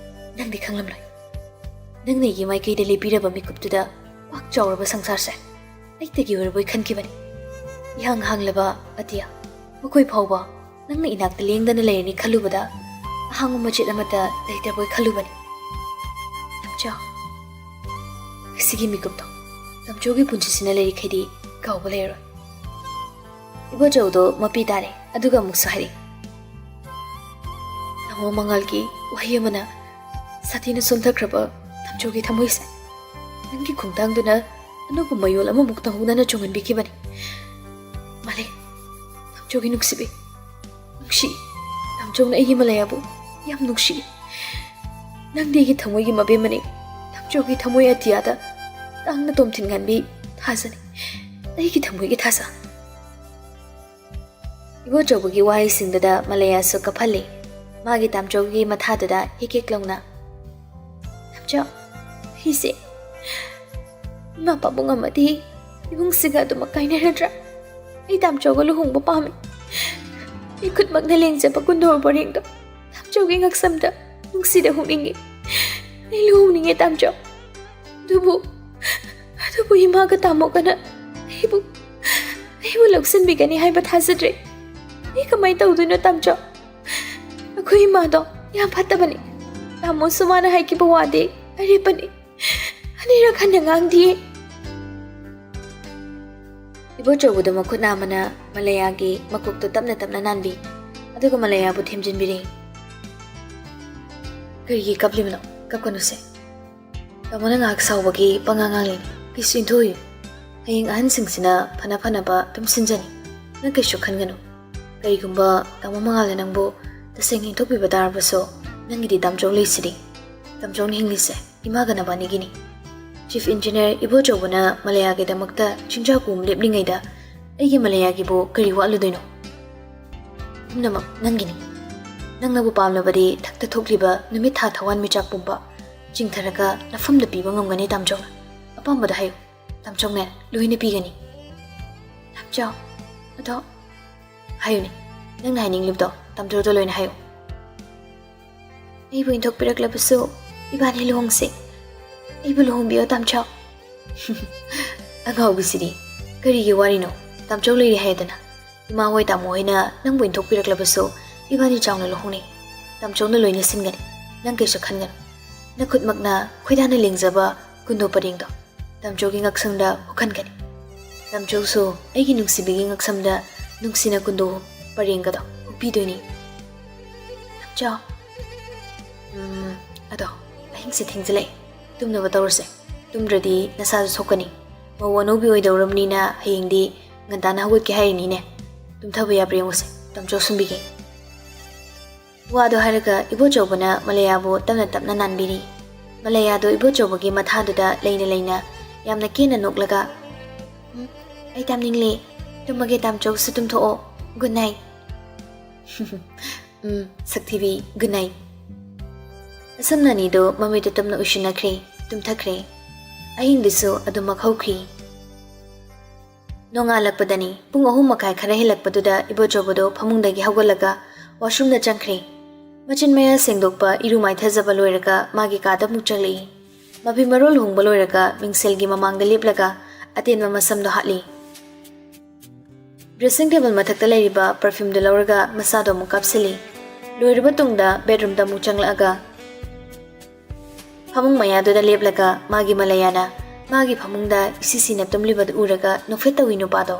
ꯅꯪꯗꯤ ꯈꯪꯂꯝꯂꯣꯏ꯫ ꯅꯪꯅ ꯑꯩꯒꯤ ꯃꯥꯏꯀꯩꯗ ꯂꯦꯞꯄꯤꯔꯕ ꯃꯤꯀꯨꯞꯇꯨꯗ ꯄꯥꯛ ꯆꯥꯎꯔꯕ ꯁꯪꯁꯥꯔꯁꯦ ꯑꯩꯇꯒꯤ ꯑꯣꯏꯔꯕꯣꯏ ꯈꯟꯈꯤꯕꯅꯤ꯫ ꯏꯍꯥꯡ ꯍꯥꯡꯂꯕ ꯑꯇꯤꯌꯥ, ꯃꯈꯣꯏ ꯐꯥꯎꯕ ꯅꯪꯅ ꯏꯅꯥꯛꯇ ꯂꯦꯡꯗꯅ ꯂꯩꯔꯅꯤ ꯈꯜꯂꯨꯕꯗ ꯑꯍꯥꯡꯕ ꯃꯆꯦꯠ ꯑꯃꯠꯇ ꯂꯩꯇ꯭ꯔꯕꯣꯏ ꯈꯜꯂꯨꯕꯅꯤ꯫ ꯇꯥꯝꯆꯧ, ꯉꯁꯤꯒꯤ ꯃꯤꯀꯨꯞꯇꯣ ꯇꯥꯝꯆꯧꯒꯤ ꯄꯨꯟꯁꯤꯁꯤꯅ ꯂꯩꯔꯤꯈꯩꯗꯤ ꯀꯥꯎꯕ ꯂꯩꯔꯔꯣꯏ꯫ ꯏꯕꯣꯆꯧꯗꯣ ꯃꯄꯤ ꯇꯥꯔꯦ, ꯑꯗꯨꯒ ꯑꯃꯨꯛꯁꯨ ꯍꯥꯏꯔꯛꯏ, "ꯇꯥꯃꯣ ꯃꯉꯥꯜꯒꯤ ꯋꯥꯍꯩ ꯑꯃꯅ ꯁꯥꯊꯤꯅ ꯁꯣꯟꯊꯈ꯭ꯔꯕ ꯇꯥꯝꯆꯧꯒꯤ ꯊꯃꯣꯏꯁꯦ ꯅꯪꯒꯤ ꯈꯣꯡꯊꯥꯡꯗꯨꯅ ꯑꯅꯧꯕ ꯃꯌꯣꯜ ꯑꯃꯃꯨꯛ ꯇꯧꯍꯧꯅꯅ ꯆꯣꯡꯍꯟꯕꯤꯈꯤꯕꯅꯤ꯫ ꯃꯥꯂꯦ, ꯇꯥꯝꯆꯧꯒꯤ ꯅꯨꯡꯁꯤꯕꯤ, ꯅꯨꯡꯁꯤ, ꯇꯥꯝꯆꯧꯅ ꯑꯩꯒꯤ ꯃꯂꯌꯥꯕꯨ ꯌꯥꯝ ꯅꯨꯡꯁꯤ꯫ ꯅꯪꯗꯤ ꯑꯩꯒꯤ ꯊꯃꯣꯏꯒꯤ ꯃꯕꯦꯝꯃꯅꯤ꯫ ꯇꯥꯝꯆꯧꯒꯤ ꯊꯃꯣꯏ ꯑꯇꯤꯌꯥꯗ ꯇꯥꯡꯅ ꯇꯣꯝꯊꯤꯟ ꯉꯥꯟꯕꯤ ꯊꯥꯖꯅꯤ꯫ ꯑꯩꯒꯤ ꯊꯃꯣꯏꯒꯤ ꯊꯥꯖ꯫ ꯏꯕꯣꯆꯧꯕꯒꯤ ꯋꯥꯍꯩꯁꯤꯡꯗꯨꯗ ꯃꯂꯌꯥꯁꯨ ꯀꯞꯍꯜꯂꯤ꯫ ꯃꯥꯒꯤ ꯇꯥꯝꯆꯧꯒꯤ ꯃꯊꯥꯗꯨꯗ ꯍꯤꯛ ꯍꯤꯛ ꯂꯥꯎꯅ, "ꯇꯥꯝꯆꯧ, ꯑꯩꯁꯦ ꯏꯃꯥ ꯄꯥꯕꯨꯡ ꯑꯃꯗꯤ ꯏꯕꯨꯡꯁꯤꯒ ꯑꯗꯨꯃꯛ ꯀꯥꯏꯅꯔꯗ꯭ꯔꯥ? ꯑꯩ ꯇꯥꯝꯆꯧꯒ ꯂꯨꯍꯣꯡꯕ ꯄꯥꯝꯃꯤ꯫ ꯑꯩ ꯈꯨꯠꯃꯛꯅ ꯂꯦꯡꯖꯕ ꯀꯨꯟꯗꯣ ꯄꯔꯦꯡꯗꯣ ꯇꯥꯝꯆꯧꯒꯤ ꯉꯛꯁꯝꯗ ꯅꯨꯡꯁꯤꯅ ꯍꯨꯛꯅꯤꯡꯉꯤ꯫ ꯑꯩ ꯂꯨꯍꯣꯡꯅꯤꯡꯉꯦ ꯇꯥꯝꯆꯧ꯫ ꯑꯗꯨꯕꯨ, ꯑꯗꯨꯕꯨ ꯏꯃꯥꯒ ꯇꯥꯃꯣꯒꯅ ꯑꯩꯕꯨ, ꯑꯩꯕꯨ ꯂꯧꯁꯤꯟꯕꯤꯒꯅꯤ ꯍꯥꯏꯕ ꯊꯥꯖꯗ꯭ꯔꯦ꯫ ꯑꯩ ꯀꯃꯥꯏꯅ ꯇꯧꯗꯣꯏꯅꯣ ꯇꯥꯝꯆꯧ? ꯑꯩꯈꯣꯏ ꯏꯃꯥꯗꯣ ꯌꯥꯝ ꯐꯠꯇꯕꯅꯤ꯫ ꯇꯥꯃꯣꯁꯨ ꯃꯥꯅ ꯍꯥꯏꯈꯤꯕ ꯋꯥꯗꯤ ꯑꯔꯦꯞꯄꯅꯤ꯫ ꯑꯅꯤꯔꯛ ꯍꯟꯅ ꯉꯥꯡꯗꯤꯌꯦ꯫" ꯏꯕꯣꯆꯧꯕꯗꯣ ꯃꯈꯨꯠ ꯅꯥꯝꯃꯅ ꯃꯂꯌꯥꯒꯤ ꯃꯀꯣꯛꯇꯣ ꯇꯞꯅ ꯇꯞꯅ ꯅꯥꯟꯕꯤ, ꯑꯗꯨꯒ ꯃꯂꯌꯥꯕꯨ ꯊꯦꯝꯖꯤꯟꯕꯤꯔꯦ꯫ "ꯀꯔꯤꯒꯤ ꯀꯞꯂꯤꯕꯅꯣ? ꯀꯞꯀꯅꯨꯁꯦ꯫ ꯇꯥꯃꯣꯅ ꯉꯥꯏꯍꯥꯛ ꯁꯥꯎꯕꯒꯤ ꯄꯉꯥꯡ ꯉꯥꯡꯂꯤꯅꯤ꯫ ꯀꯩꯁꯨ ꯏꯟꯊꯣꯛꯏ꯫ ꯍꯌꯦꯡ ꯑꯍꯟꯁꯤꯡꯁꯤꯅ ꯐꯅ ꯐꯅꯕ ꯑꯗꯨꯝ ꯁꯤꯟꯖꯅꯤ꯫ ꯅꯪ ꯀꯩꯁꯨ ꯈꯟꯒꯅꯨ꯫ ꯀꯔꯤꯒꯨꯝꯕ ꯇꯥꯃꯣ ꯃꯉꯥꯜꯅ ꯅꯪꯕꯨ ꯇꯁꯦꯡꯅ ꯏꯟꯊꯣꯛꯄꯤꯕ ꯇꯥꯔꯕꯁꯨ, ꯅꯪꯒꯤꯗꯤ ꯇꯥꯝꯆꯧ ꯂꯩꯁꯤꯗꯤ꯫ ꯇꯥꯝꯆꯧꯅ ꯍꯤꯡꯂꯤꯁꯦ ꯏꯃꯥꯒ ꯅꯕꯥꯅꯤꯒꯤꯅꯤ꯫" Chief Engineer ꯏꯕꯣꯆꯧꯕꯅ ꯃꯂꯌꯥꯒꯤꯗꯃꯛꯇ ꯆꯤꯟꯖꯥꯛ ꯄꯨꯝ ꯂꯦꯞꯂꯤꯉꯩꯗ, "ꯑꯩꯒꯤ ꯃꯂꯌꯥꯒꯤꯕꯨ ꯀꯔꯤ ꯋꯥꯠꯂꯨꯗꯣꯏꯅꯣ? ꯄꯨꯝꯅꯃꯛ ꯅꯪꯒꯤꯅꯤ꯫ ꯅꯪꯅꯕꯨ ꯄꯥꯝꯂꯕꯗꯤ ꯊꯛꯇ ꯊꯣꯛꯂꯤꯕ ꯅꯨꯃꯤꯠ ꯊꯥ ꯊꯋꯥꯟꯃꯤꯆꯥꯛ ꯄꯨꯝꯕ ꯆꯤꯡꯊꯔꯒ ꯅꯐꯝꯗ ꯄꯤꯕ ꯉꯝꯒꯅꯤ ꯇꯥꯝꯆꯧꯅ꯫ ꯑꯄꯥꯝꯕꯗꯣ ꯍꯥꯏꯌꯨ, ꯇꯥꯝꯆꯧꯅ ꯂꯣꯏꯅ ꯄꯤꯒꯅꯤ꯫" "ꯇꯥꯝꯆꯧ, ꯑꯗꯣ ꯍꯥꯏꯌꯨꯅꯦ, ꯅꯪꯅ ꯍꯥꯏꯅꯤꯡꯂꯤꯕꯗꯣ ꯇꯥꯝꯆꯧꯗ ꯂꯣꯏꯅ ꯍꯥꯏꯌꯨ꯫" "ꯑꯩꯕꯨ ꯏꯟꯊꯣꯛꯄꯤꯔꯛꯂꯕꯁꯨ ꯏꯕꯥꯅꯤ ꯂꯨꯍꯣꯡꯁꯤ꯫ ꯑꯩꯕꯨ ꯂꯨꯍꯣꯡꯕꯤꯌꯣ ꯇꯥꯝꯆꯧ꯫" "ꯑꯉꯥꯎꯕꯤꯁꯤꯗꯤ, ꯀꯔꯤꯒꯤ ꯋꯥꯔꯤꯅꯣ? ꯇꯥꯝꯆꯧ ꯂꯩꯔꯤ ꯍꯥꯏꯗꯅ꯫ ꯏꯃꯥ ꯍꯣꯏ ꯇꯥꯃꯣ ꯍꯣꯏꯅ ꯅꯪꯕꯨ ꯏꯟꯊꯣꯛꯄꯤꯔꯛꯂꯕꯁꯨ ꯏꯕꯥꯅꯤ ꯆꯥꯎꯅ ꯂꯨꯍꯣꯡꯅꯤ꯫ ꯇꯥꯝꯆꯧꯅ ꯂꯣꯏꯅ ꯁꯤꯟꯒꯅꯤ꯫ ꯅꯪ ꯀꯩꯁꯨ ꯈꯟꯒꯅꯨ꯫ ꯅꯈꯨꯠꯃꯛꯅ ꯈꯣꯏꯗꯥꯅ ꯂꯦꯡꯖꯕ ꯀꯨꯟꯗꯣ ꯄꯔꯦꯡꯗꯣ ꯇꯥꯝꯆꯧꯒꯤ ꯉꯛꯁꯪꯗ ꯍꯨꯛꯍꯟꯒꯅꯤ꯫ ꯇꯥꯝꯆꯧꯁꯨ ꯑꯩꯒꯤ ꯅꯨꯡꯁꯤꯕꯤꯒꯤ ꯉꯛꯁꯝꯗ ꯅꯨꯡꯁꯤꯅ ꯀꯨꯟꯗꯣ ꯄꯔꯦꯡꯒꯗꯣ ꯍꯨꯛꯄꯤꯗꯣꯏꯅꯤ꯫" "ꯇꯥꯝꯆꯧ, ꯎꯝ, ꯑꯗꯣ ꯑꯍꯤꯡꯁꯦ ꯊꯦꯡꯖꯤꯜꯂꯛꯑꯦ꯫ ꯇꯨꯝꯅꯕ ꯇꯧꯔꯁꯦ꯫ ꯇꯨꯝꯗ꯭ꯔꯗꯤ ꯅꯁꯥꯁꯨ ꯁꯣꯛꯀꯅꯤ꯫ ꯃꯧ ꯑꯅꯧꯕꯤ ꯑꯣꯏꯗꯧꯔꯕꯅꯤꯅ ꯍꯌꯦꯡꯗꯤ ꯉꯟꯇꯥꯅ ꯍꯧꯒꯠꯀꯦ ꯍꯥꯏꯔꯤꯅꯤꯅꯦ꯫ ꯇꯨꯝꯊꯕ ꯌꯥꯕ꯭ꯔꯥ ꯌꯦꯡꯉꯨꯁꯦ꯫ ꯇꯥꯝꯆꯧ ꯁꯨꯝꯕꯤꯒꯦ꯫" ꯋꯥꯗꯣ ꯍꯥꯏꯔꯒ ꯏꯕꯣꯆꯧꯕꯅ ꯃꯂꯌꯥꯕꯨ ꯇꯞꯅ ꯇꯞꯅ ꯅꯥꯟꯕꯤꯔꯤ꯫ ꯃꯂꯌꯥꯗꯣ ꯏꯕꯣꯆꯧꯕꯒꯤ ꯃꯊꯥꯗꯨꯗ ꯂꯩꯅ ꯂꯩꯅ ꯌꯥꯝꯅ ꯀꯦꯅ ꯅꯣꯛꯂꯒ, "ꯎꯝ, ꯑꯩ ꯇꯥꯝꯅꯤꯡꯂꯦ꯫ ꯇꯨꯝꯃꯒꯦ ꯇꯥꯝꯆꯧꯁꯨ ꯇꯨꯝꯊꯣꯛꯑꯣ꯫ Good night." "ꯎꯝ, ꯁꯛꯊꯤꯕꯤ, good night." ꯑꯁꯝꯅ ꯑꯅꯤꯗꯣ ꯃꯃꯤꯠꯇꯨ ꯇꯞꯅ ꯎꯏꯁꯤꯟꯅꯈ꯭ꯔꯦ, ꯇꯨꯝꯊꯈ꯭ꯔꯦ꯫ ꯑꯍꯤꯡꯗꯨꯁꯨ ꯑꯗꯨꯃꯛ ꯍꯧꯈꯤ꯫ ꯅꯣꯡꯉꯥꯜꯂꯛꯄꯗꯅꯤ, ꯄꯨꯡ ꯑꯍꯨꯝ ꯃꯈꯥꯏ ꯈꯔ ꯍꯦꯜꯂꯛꯄꯗꯨꯗ ꯏꯕꯣꯆꯧꯕꯗꯣ ꯐꯃꯨꯡꯗꯒꯤ ꯍꯧꯒꯠꯂꯒ washroomꯗ ꯆꯪꯈ꯭ꯔꯦ꯫ ꯃꯆꯤꯟ ꯃꯌꯥ ꯁꯦꯡꯗꯣꯛꯄ, ꯏꯔꯨ ꯃꯥꯏꯊꯖꯕ ꯂꯣꯏꯔꯒ ꯃꯥꯒꯤ ꯀꯥꯗ ꯑꯃꯨꯛ ꯆꯪꯂꯛꯏ꯫ ꯃꯐꯤ ꯃꯔꯣꯜ ꯍꯣꯡꯕ ꯂꯣꯏꯔꯒ ꯃꯤꯡꯁꯦꯜꯒꯤ ꯃꯃꯥꯡꯗ ꯂꯦꯞꯂꯒ ꯑꯇꯦꯟꯕ ꯃꯁꯝꯗꯣ ꯍꯥꯠꯂꯤ꯫ Dressing table ꯃꯊꯛꯇ ꯂꯩꯔꯤꯕ perfumeꯗꯨ ꯂꯧꯔꯒ ꯃꯁꯥꯗꯣ ꯑꯃꯨꯛ ꯀꯥꯞꯁꯤꯜꯂꯤ꯫ ꯂꯣꯏꯔꯕ ꯇꯨꯡꯗ bedroomꯗ ꯑꯃꯨꯛ ꯆꯪꯂꯛꯑꯒ ꯐꯃꯨꯡ ꯃꯌꯥꯗꯨꯗ ꯂꯦꯞꯂꯒ ꯃꯥꯒꯤ ꯃꯂꯌꯥꯅ ꯃꯥꯒꯤ ꯐꯃꯨꯡꯗ ꯏꯁꯤꯁꯤꯅ ꯇꯨꯝꯂꯤꯕꯗꯨ ꯎꯔꯒ ꯅꯣꯛꯐꯦꯠ ꯇꯧꯏ ꯅꯨꯄꯥꯗꯣ꯫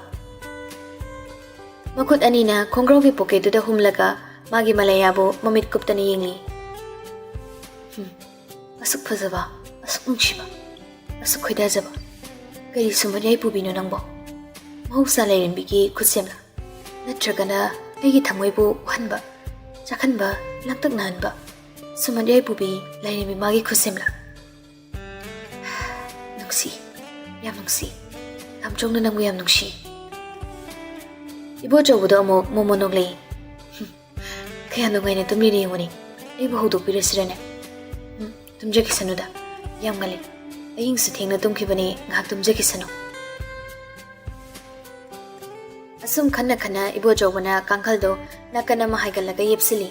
ꯃꯈꯨꯠ ꯑꯅꯤꯅ ꯈꯣꯡꯒ꯭ꯔꯥꯎꯒꯤ pocketꯇꯨꯗ ꯍꯨꯝꯂꯒ ꯃꯥꯒꯤ ꯃꯂꯌꯥꯕꯨ ꯃꯃꯤꯠ ꯀꯨꯞꯇꯅ ꯌꯦꯡꯂꯤ꯫ "ꯍꯨꯝ, ꯑꯁꯨꯛ ꯐꯖꯕ, ꯑꯁꯨꯛ ꯅꯨꯡꯁꯤꯕ, ꯑꯁꯨꯛ ꯈꯣꯏꯗꯥꯖꯕ꯫ ꯀꯔꯤ ꯁꯨꯝꯕ ꯌꯥꯏꯄꯨꯕꯤꯅꯣ ꯅꯪꯕꯣ? ꯃꯍꯧꯁꯥ ꯂꯥꯏꯔꯦꯝꯕꯤꯒꯤ ꯈꯨꯠꯁꯦꯝꯂ? ꯅꯠꯇ꯭ꯔꯒꯅ ꯑꯩꯒꯤ ꯊꯃꯣꯏꯕꯨ ꯎꯍꯟꯕ, ꯆꯥꯛꯍꯟꯕ, ꯂꯥꯡꯇꯛꯅꯍꯟꯕ ꯁꯨꯝꯕ ꯌꯥꯏꯄꯨꯕꯤ ꯂꯥꯏꯔꯦꯝꯕꯤ ꯃꯥꯒꯤ ꯈꯨꯠꯁꯦꯝꯂ?" "ꯅꯨꯡꯁꯤ, ꯌꯥꯝ ꯅꯨꯡꯁꯤ꯫ ꯇꯥꯝꯆꯧꯅ ꯅꯪꯕꯨ ꯌꯥꯝ ꯅꯨꯡꯁꯤ꯫" ꯏꯕꯣꯆꯧꯕꯗꯣ ꯑꯃꯨꯛ ꯃꯣꯃꯣ ꯅꯣꯛꯂꯛꯏ꯫ "ꯍꯨꯝ, ꯀꯌꯥ ꯅꯨꯡꯉꯥꯏꯅ ꯇꯨꯝꯂꯤꯅ ꯌꯦꯡꯉꯨꯅꯦ꯫ ꯑꯩꯕꯨ ꯍꯧꯗꯣꯛꯄꯤꯔꯁꯤꯔꯅꯦ?" "ꯎꯝ, ꯇꯨꯝꯖꯈꯤꯁꯅꯨꯗ, ꯌꯥꯝ ꯉꯜꯂꯤ꯫ ꯑꯍꯤꯡꯁꯨ ꯊꯦꯡꯅ ꯇꯨꯝꯈꯤꯕꯅꯤ, ꯉꯥꯏꯍꯥꯛ ꯇꯨꯝꯖꯈꯤꯁꯅꯨ꯫" ꯑꯁꯨꯝ ꯈꯟꯅ ꯈꯟꯅ ꯏꯕꯣꯆꯧꯕꯅ ꯀꯥꯡꯈꯜꯗꯣ ꯅꯥꯀꯟ ꯑꯃ ꯍꯥꯏꯒꯠꯂꯒ ꯌꯦꯞꯁꯤꯜꯂꯤ꯫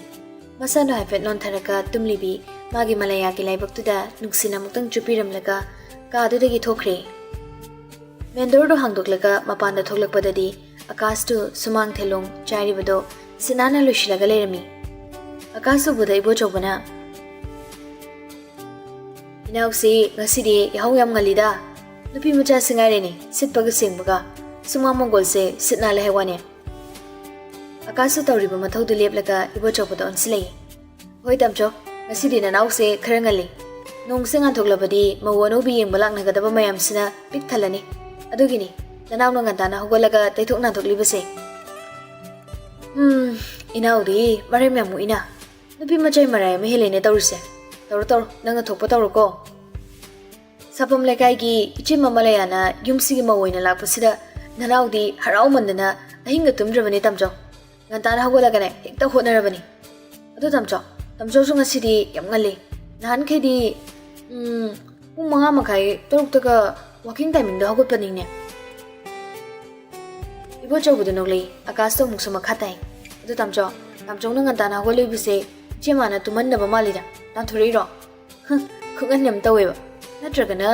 ꯃꯁꯥꯗꯣ ꯍꯥꯏꯐꯦꯠ ꯅꯣꯟꯊꯔꯒ ꯇꯨꯝꯂꯤꯕꯤ ꯃꯥꯒꯤ ꯃꯂꯌꯥꯒꯤ ꯂꯥꯏꯕꯛꯇꯨꯗ ꯅꯨꯡꯁꯤꯅ ꯑꯃꯨꯛꯇꯪ ꯆꯨꯞꯄꯤꯔꯝꯂꯒ ꯀꯥꯗꯨꯗꯒꯤ ꯊꯣꯛꯈ꯭ꯔꯦ꯫ Main doorꯗꯣ ꯍꯥꯡꯗꯣꯛꯂꯒ ꯃꯄꯥꯟꯗ ꯊꯣꯛꯂꯛꯄꯗꯗꯤ ꯑꯀꯥꯁꯇꯨ ꯁꯨꯃꯥꯡ ꯊꯦꯂꯣꯡ ꯆꯥꯏꯔꯤꯕꯗꯣ ꯁꯤꯠ ꯅꯥꯟꯅ ꯂꯣꯏꯁꯤꯜꯂꯒ ꯂꯩꯔꯝꯃꯤ꯫ ꯑꯀꯥꯁ ꯎꯕꯗ ꯏꯕꯣꯆꯧꯕꯅ, "ꯏꯅꯥꯎꯁꯤ, ꯉꯁꯤꯗꯤ ꯌꯥꯍꯧ ꯌꯥꯝ ꯉꯜꯂꯤꯗ꯫ ꯅꯨꯄꯤ ꯃꯆꯥꯁꯤ ꯉꯥꯏꯔꯦꯅꯦ, ꯁꯤꯠꯄꯒ ꯁꯦꯡꯕꯒ꯫ ꯁꯨꯃꯥꯡ ꯃꯪꯒꯣꯜꯁꯦ ꯁꯤꯠ ꯅꯥꯜꯂꯦ ꯍꯥꯏ ꯋꯥꯅꯦ꯫" ꯑꯀꯥꯁꯁꯨ ꯇꯧꯔꯤꯕ ꯃꯊꯧꯗꯨ ꯂꯦꯞꯂꯒ ꯏꯕꯣꯆꯧꯕꯗ ꯑꯣꯟꯁꯤꯜꯂꯛꯏ꯫ "ꯍꯣꯏ ꯇꯥꯝꯆꯧ, ꯉꯁꯤꯗꯤ ꯅꯅꯥꯎꯁꯦ ꯈꯔ ꯉꯜꯂꯤ꯫ ꯅꯣꯡꯁꯦ ꯉꯥꯟꯊꯣꯛꯂꯕꯗꯤ ꯃꯧ ꯑꯅꯧꯕꯤ ꯌꯦꯡꯕ ꯂꯥꯛꯅꯒꯗꯕ ꯃꯌꯥꯝꯁꯤꯅ ꯄꯤꯛ ꯊꯜꯂꯅꯤ꯫ ꯑꯗꯨꯒꯤꯅꯤ ꯅꯅꯥꯎꯅ ꯉꯟꯇꯥꯅ ꯍꯧꯒꯠꯂꯒ ꯇꯩꯊꯣꯛ ꯅꯥꯟꯊꯣꯛꯂꯤꯕꯁꯦ꯫" "ꯎꯝ, ꯏꯅꯥꯎꯗꯤ ꯃꯔꯝ ꯌꯥꯝ ꯃꯣꯛꯏꯅ꯫ ꯅꯨꯄꯤ ꯃꯆꯩ ꯃꯔꯥꯏ ꯑꯃ ꯍꯦꯜꯂꯦꯅꯦ ꯇꯧꯔꯤꯁꯦ꯫ ꯇꯧꯔꯣ ꯇꯧꯔꯣ, ꯅꯪꯅ ꯊꯣꯛꯄ ꯇꯧꯔꯣꯀꯣ꯫ ꯁꯥꯐꯝ ꯂꯩꯀꯥꯏꯒꯤ ꯏꯆꯦ ꯃꯃꯥꯂꯌꯥꯅ ꯌꯨꯝꯁꯤꯒꯤ ꯃꯧ ꯑꯣꯏꯅ ꯂꯥꯛꯄꯁꯤꯗ ꯅꯅꯥꯎꯗꯤ ꯍꯔꯥꯎꯃꯟꯗꯅ ꯑꯍꯤꯡꯒ ꯇꯨꯝꯗ꯭ꯔꯕꯅꯤ ꯇꯥꯃꯣꯆꯧ꯫ ꯉꯟꯇꯥꯅ ꯍꯧꯒꯠꯂꯒꯅꯦ ꯍꯦꯛꯇ ꯍꯣꯠꯅꯔꯕꯅꯤ꯫ ꯑꯗꯨ ꯇꯥꯃꯣꯆꯧ, ꯇꯥꯃꯣꯆꯧꯁꯨ ꯉꯁꯤꯗꯤ ꯌꯥꯝ ꯉꯜꯂꯤ꯫ ꯅꯍꯥꯟꯈꯩꯗꯤ, ꯎꯝ, ꯄꯨꯡ ꯃꯉꯥ ꯃꯈꯥꯏ, ꯇꯔꯨꯛꯇꯒ walking timingꯗ ꯍꯧꯒꯠꯄꯅꯤꯅꯦ꯫ ꯏꯕꯣꯆꯧꯕꯗꯣ ꯅꯣꯛꯂꯛꯏ꯫ ꯑꯀꯥꯁꯇꯣ ꯑꯃꯨꯛꯁꯨ ꯃꯈꯥ ꯇꯥꯏ꯫ ꯑꯗꯨ ꯇꯥꯃꯣꯆꯧ, ꯇꯥꯃꯣꯆꯧꯅ ꯉꯟꯇꯥꯅ ꯍꯧꯒꯠꯂꯤꯕꯁꯦ ꯏꯆꯦ ꯃꯥꯅ ꯇꯨꯝꯍꯟꯅꯕ ꯃꯥꯜꯂꯤꯗ꯫ ꯇꯥꯟꯊꯣꯔꯛꯏꯔꯣ? ꯍꯨꯝ, ꯈꯨꯡꯒꯟ ꯑꯃ ꯇꯧꯋꯦꯕ꯫ ꯅꯠꯇ꯭ꯔꯒꯅ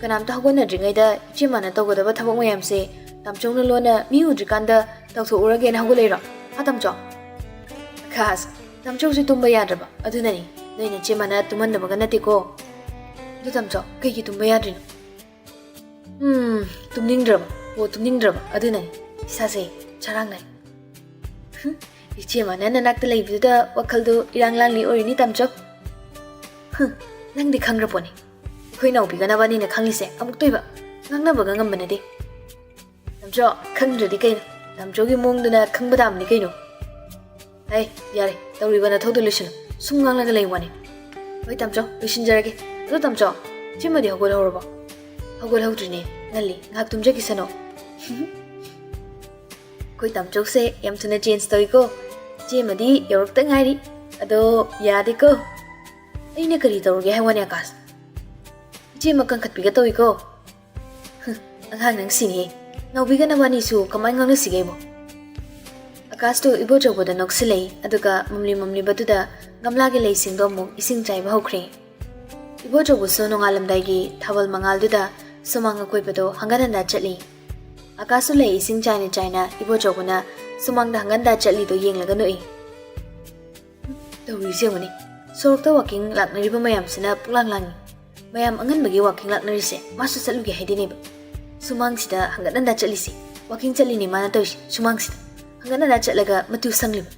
ꯀꯅꯥꯝꯇ ꯍꯧꯒꯠꯅꯗ꯭ꯔꯤꯉꯩꯗ ꯏꯆꯦ ꯃꯥꯅ ꯇꯧꯒꯗꯕ ꯊꯕꯛ ꯃꯌꯥꯝꯁꯦ ꯇꯥꯃꯣꯆꯧꯅ ꯂꯣꯟꯅ ꯃꯤ ꯎꯗ꯭ꯔꯤꯀꯥꯟꯗ ꯇꯧꯊꯣꯛꯎꯔꯒꯦꯅ ꯍꯧꯒꯠꯂꯛꯏꯔꯣ? ꯍꯥ ꯇꯥꯃꯣꯆꯧ? ꯑꯀꯥꯁ, ꯇꯥꯃꯣꯆꯧꯁꯦ ꯇꯨꯝꯕ ꯌꯥꯗ꯭ꯔꯕ꯫ ꯑꯗꯨꯅꯅꯤ ꯅꯣꯏ ꯅꯆꯦ ꯃꯥꯅ ꯇꯨꯝꯍꯟꯗꯕꯒ ꯅꯠꯇꯦꯀꯣ꯫ ꯑꯗꯨ ꯇꯥꯃꯣꯆꯧ, ꯀꯩꯒꯤ ꯇꯨꯝꯕ ꯌꯥꯗ꯭ꯔꯤꯅꯣ? ꯎꯝ, ꯇꯨꯝꯅꯤꯡꯗ꯭ꯔꯕ꯫ ꯑꯣ, ꯇꯨꯝꯅꯤꯡꯗ꯭ꯔꯕ꯫ ꯑꯗꯨꯅꯅꯤ ꯏꯁꯥꯁꯦ ꯆꯔꯥꯡꯅꯩ꯫ ꯍꯨꯝ, ꯏꯆꯦ ꯃꯥꯅ ꯅꯅꯥꯛꯇ ꯂꯩꯕꯗꯨꯗ ꯋꯥꯈꯜꯗꯣ ꯏꯔꯥꯡ ꯂꯥꯡꯂꯤ ꯑꯣꯏꯔꯤꯅꯤ ꯇꯥꯃꯣꯆꯧ꯫ ꯍꯨꯝ, ꯅꯪꯗꯤ ꯈꯪꯈ꯭ꯔ ꯄꯣꯠꯅꯤ꯫ ꯑꯩꯈꯣꯏ ꯅꯥꯎꯕꯤꯒ ꯅꯕꯥꯅꯤꯅ ꯈꯪꯂꯤꯁꯦ ꯑꯃꯨꯛꯇꯣꯏꯕ꯫ ꯉꯥꯡꯅꯕꯒ ꯉꯝꯕ ꯅꯠꯇꯦ꯫ ꯇꯥꯃꯣꯆꯧ, ꯈꯪꯗ꯭ꯔꯗꯤ ꯀꯩꯅꯣ? ꯇꯥꯃꯣꯆꯧꯒꯤ ꯃꯑꯣꯡꯗꯨꯅ ꯈꯪꯕ ꯇꯥꯕꯅꯤ ꯀꯩꯅꯣ꯫ ꯍꯩ, ꯌꯥꯔꯦ, ꯇꯧꯔꯤꯕ ꯅꯊꯧꯗꯣ ꯂꯣꯏꯁꯤꯜꯂꯨ꯫ ꯁꯨꯝ ꯉꯥꯡꯂꯒ ꯂꯩ ꯋꯥꯅꯤ꯫ ꯍꯣꯏ ꯇꯥꯃꯣꯆꯧ, ꯂꯣꯏꯁꯤꯟꯖꯔꯒꯦ꯫ ꯑꯗꯣ ꯇꯥꯃꯣꯆꯧ, ꯏꯆꯦꯃꯗꯤ ꯍꯧꯒꯠꯍꯧꯔꯕꯣ? ꯍꯧꯒꯠꯍꯧꯗ꯭ꯔꯤꯅꯦ, ꯉꯜꯂꯤ, ꯉꯥꯏꯍꯥꯛ ꯇꯨꯝꯖꯈꯤꯁꯅꯣ꯫ ꯑꯩꯈꯣꯏ ꯇꯥꯃꯣꯆꯧꯁꯦ ꯌꯥꯝ ꯊꯨꯅ change ꯇꯧꯏꯀꯣ꯫ ꯏꯆꯦꯃꯗꯤ ꯌꯧꯔꯛꯇ ꯉꯥꯏꯔꯤ꯫ ꯑꯗꯣ ꯌꯥꯗꯦꯀꯣ꯫ ꯑꯩꯅ ꯀꯔꯤ ꯇꯧꯔꯒꯦ ꯍꯥꯏ ꯋꯥꯅꯦ ꯑꯀꯥꯁ? ꯏꯆꯦꯃ ꯀꯟꯈꯠꯄꯤꯒ ꯇꯧꯏꯀꯣ꯫ ꯍꯨꯝ, ꯑꯉꯥꯡ ꯅꯪꯁꯤꯅꯦ꯫ ꯅꯥꯎꯕꯤꯒ ꯅꯕꯥꯅꯤꯁꯨ ꯀꯃꯥꯏꯅ ꯉꯥꯡꯅꯁꯤꯒꯦ ꯑꯩꯕꯣ? ꯑꯀꯥꯁꯇꯨ ꯏꯕꯣꯆꯧꯕꯗ ꯅꯣꯛꯁꯤꯜꯂꯛꯏ, ꯑꯗꯨꯒ ꯃꯝꯂꯤ ꯃꯝꯂꯤꯕꯗꯨꯗ ꯒꯝꯂꯥꯒꯤ ꯂꯩꯁꯤꯡꯗꯣ ꯑꯃꯨꯛ ꯏꯁꯤꯡ ꯆꯥꯏꯕ ꯍꯧꯈ꯭ꯔꯦ꯫ ꯏꯕꯣꯆꯧꯕꯁꯨ ꯅꯣꯡꯉꯥꯜꯂꯝꯗꯥꯏꯒꯤ ꯊꯥꯕꯜ ꯃꯉꯥꯜꯗꯨꯗ ꯁꯨꯃꯥꯡ ꯑꯀꯣꯏꯕꯗꯣ ꯍꯪꯒꯠ ꯍꯟꯗꯥ ꯆꯠꯂꯤ꯫ ꯑꯀꯥꯁꯁꯨ ꯂꯩ ꯏꯁꯤꯡ ꯆꯥꯏꯅ ꯆꯥꯏꯅ ꯏꯕꯣꯆꯧꯕꯅ ꯁꯨꯃꯥꯡꯗ ꯍꯪꯒꯠ ꯍꯟꯗꯥ ꯆꯠꯂꯤꯗꯣ ꯌꯦꯡꯂꯒ ꯅꯣꯛꯏ꯫ ꯇꯧꯔꯤꯁꯦ ꯌꯦꯡꯉꯨꯅꯦ, ꯁꯣꯔꯣꯛꯇ walking ꯂꯥꯛꯅꯔꯤꯕ ꯃꯌꯥꯝꯁꯤꯅ ꯄꯨꯛꯂꯥꯡ ꯂꯥꯡꯉꯤ꯫ ꯃꯌꯥꯝ ꯑꯉꯟꯕꯒꯤ walking ꯂꯥꯛꯅꯔꯤꯁꯦ ꯃꯥꯁꯨ ꯆꯠꯂꯨꯒꯦ ꯍꯥꯏꯗꯣꯏꯅꯦꯕ꯫ ꯁꯨꯃꯥꯡꯁꯤꯗ ꯍꯪꯒꯠ ꯍꯟꯗꯥ ꯆꯠꯂꯤꯁꯦ, walking ꯆꯠꯂꯤꯅꯦ ꯃꯥꯅ ꯇꯧꯔꯤꯁꯦ ꯁꯨꯃꯥꯡꯁꯤꯗ꯫ ꯍꯪꯒꯠ ꯍꯟꯗꯥ ꯆꯠꯂꯒ ꯃꯇꯨ ꯁꯪꯂꯤꯕ꯫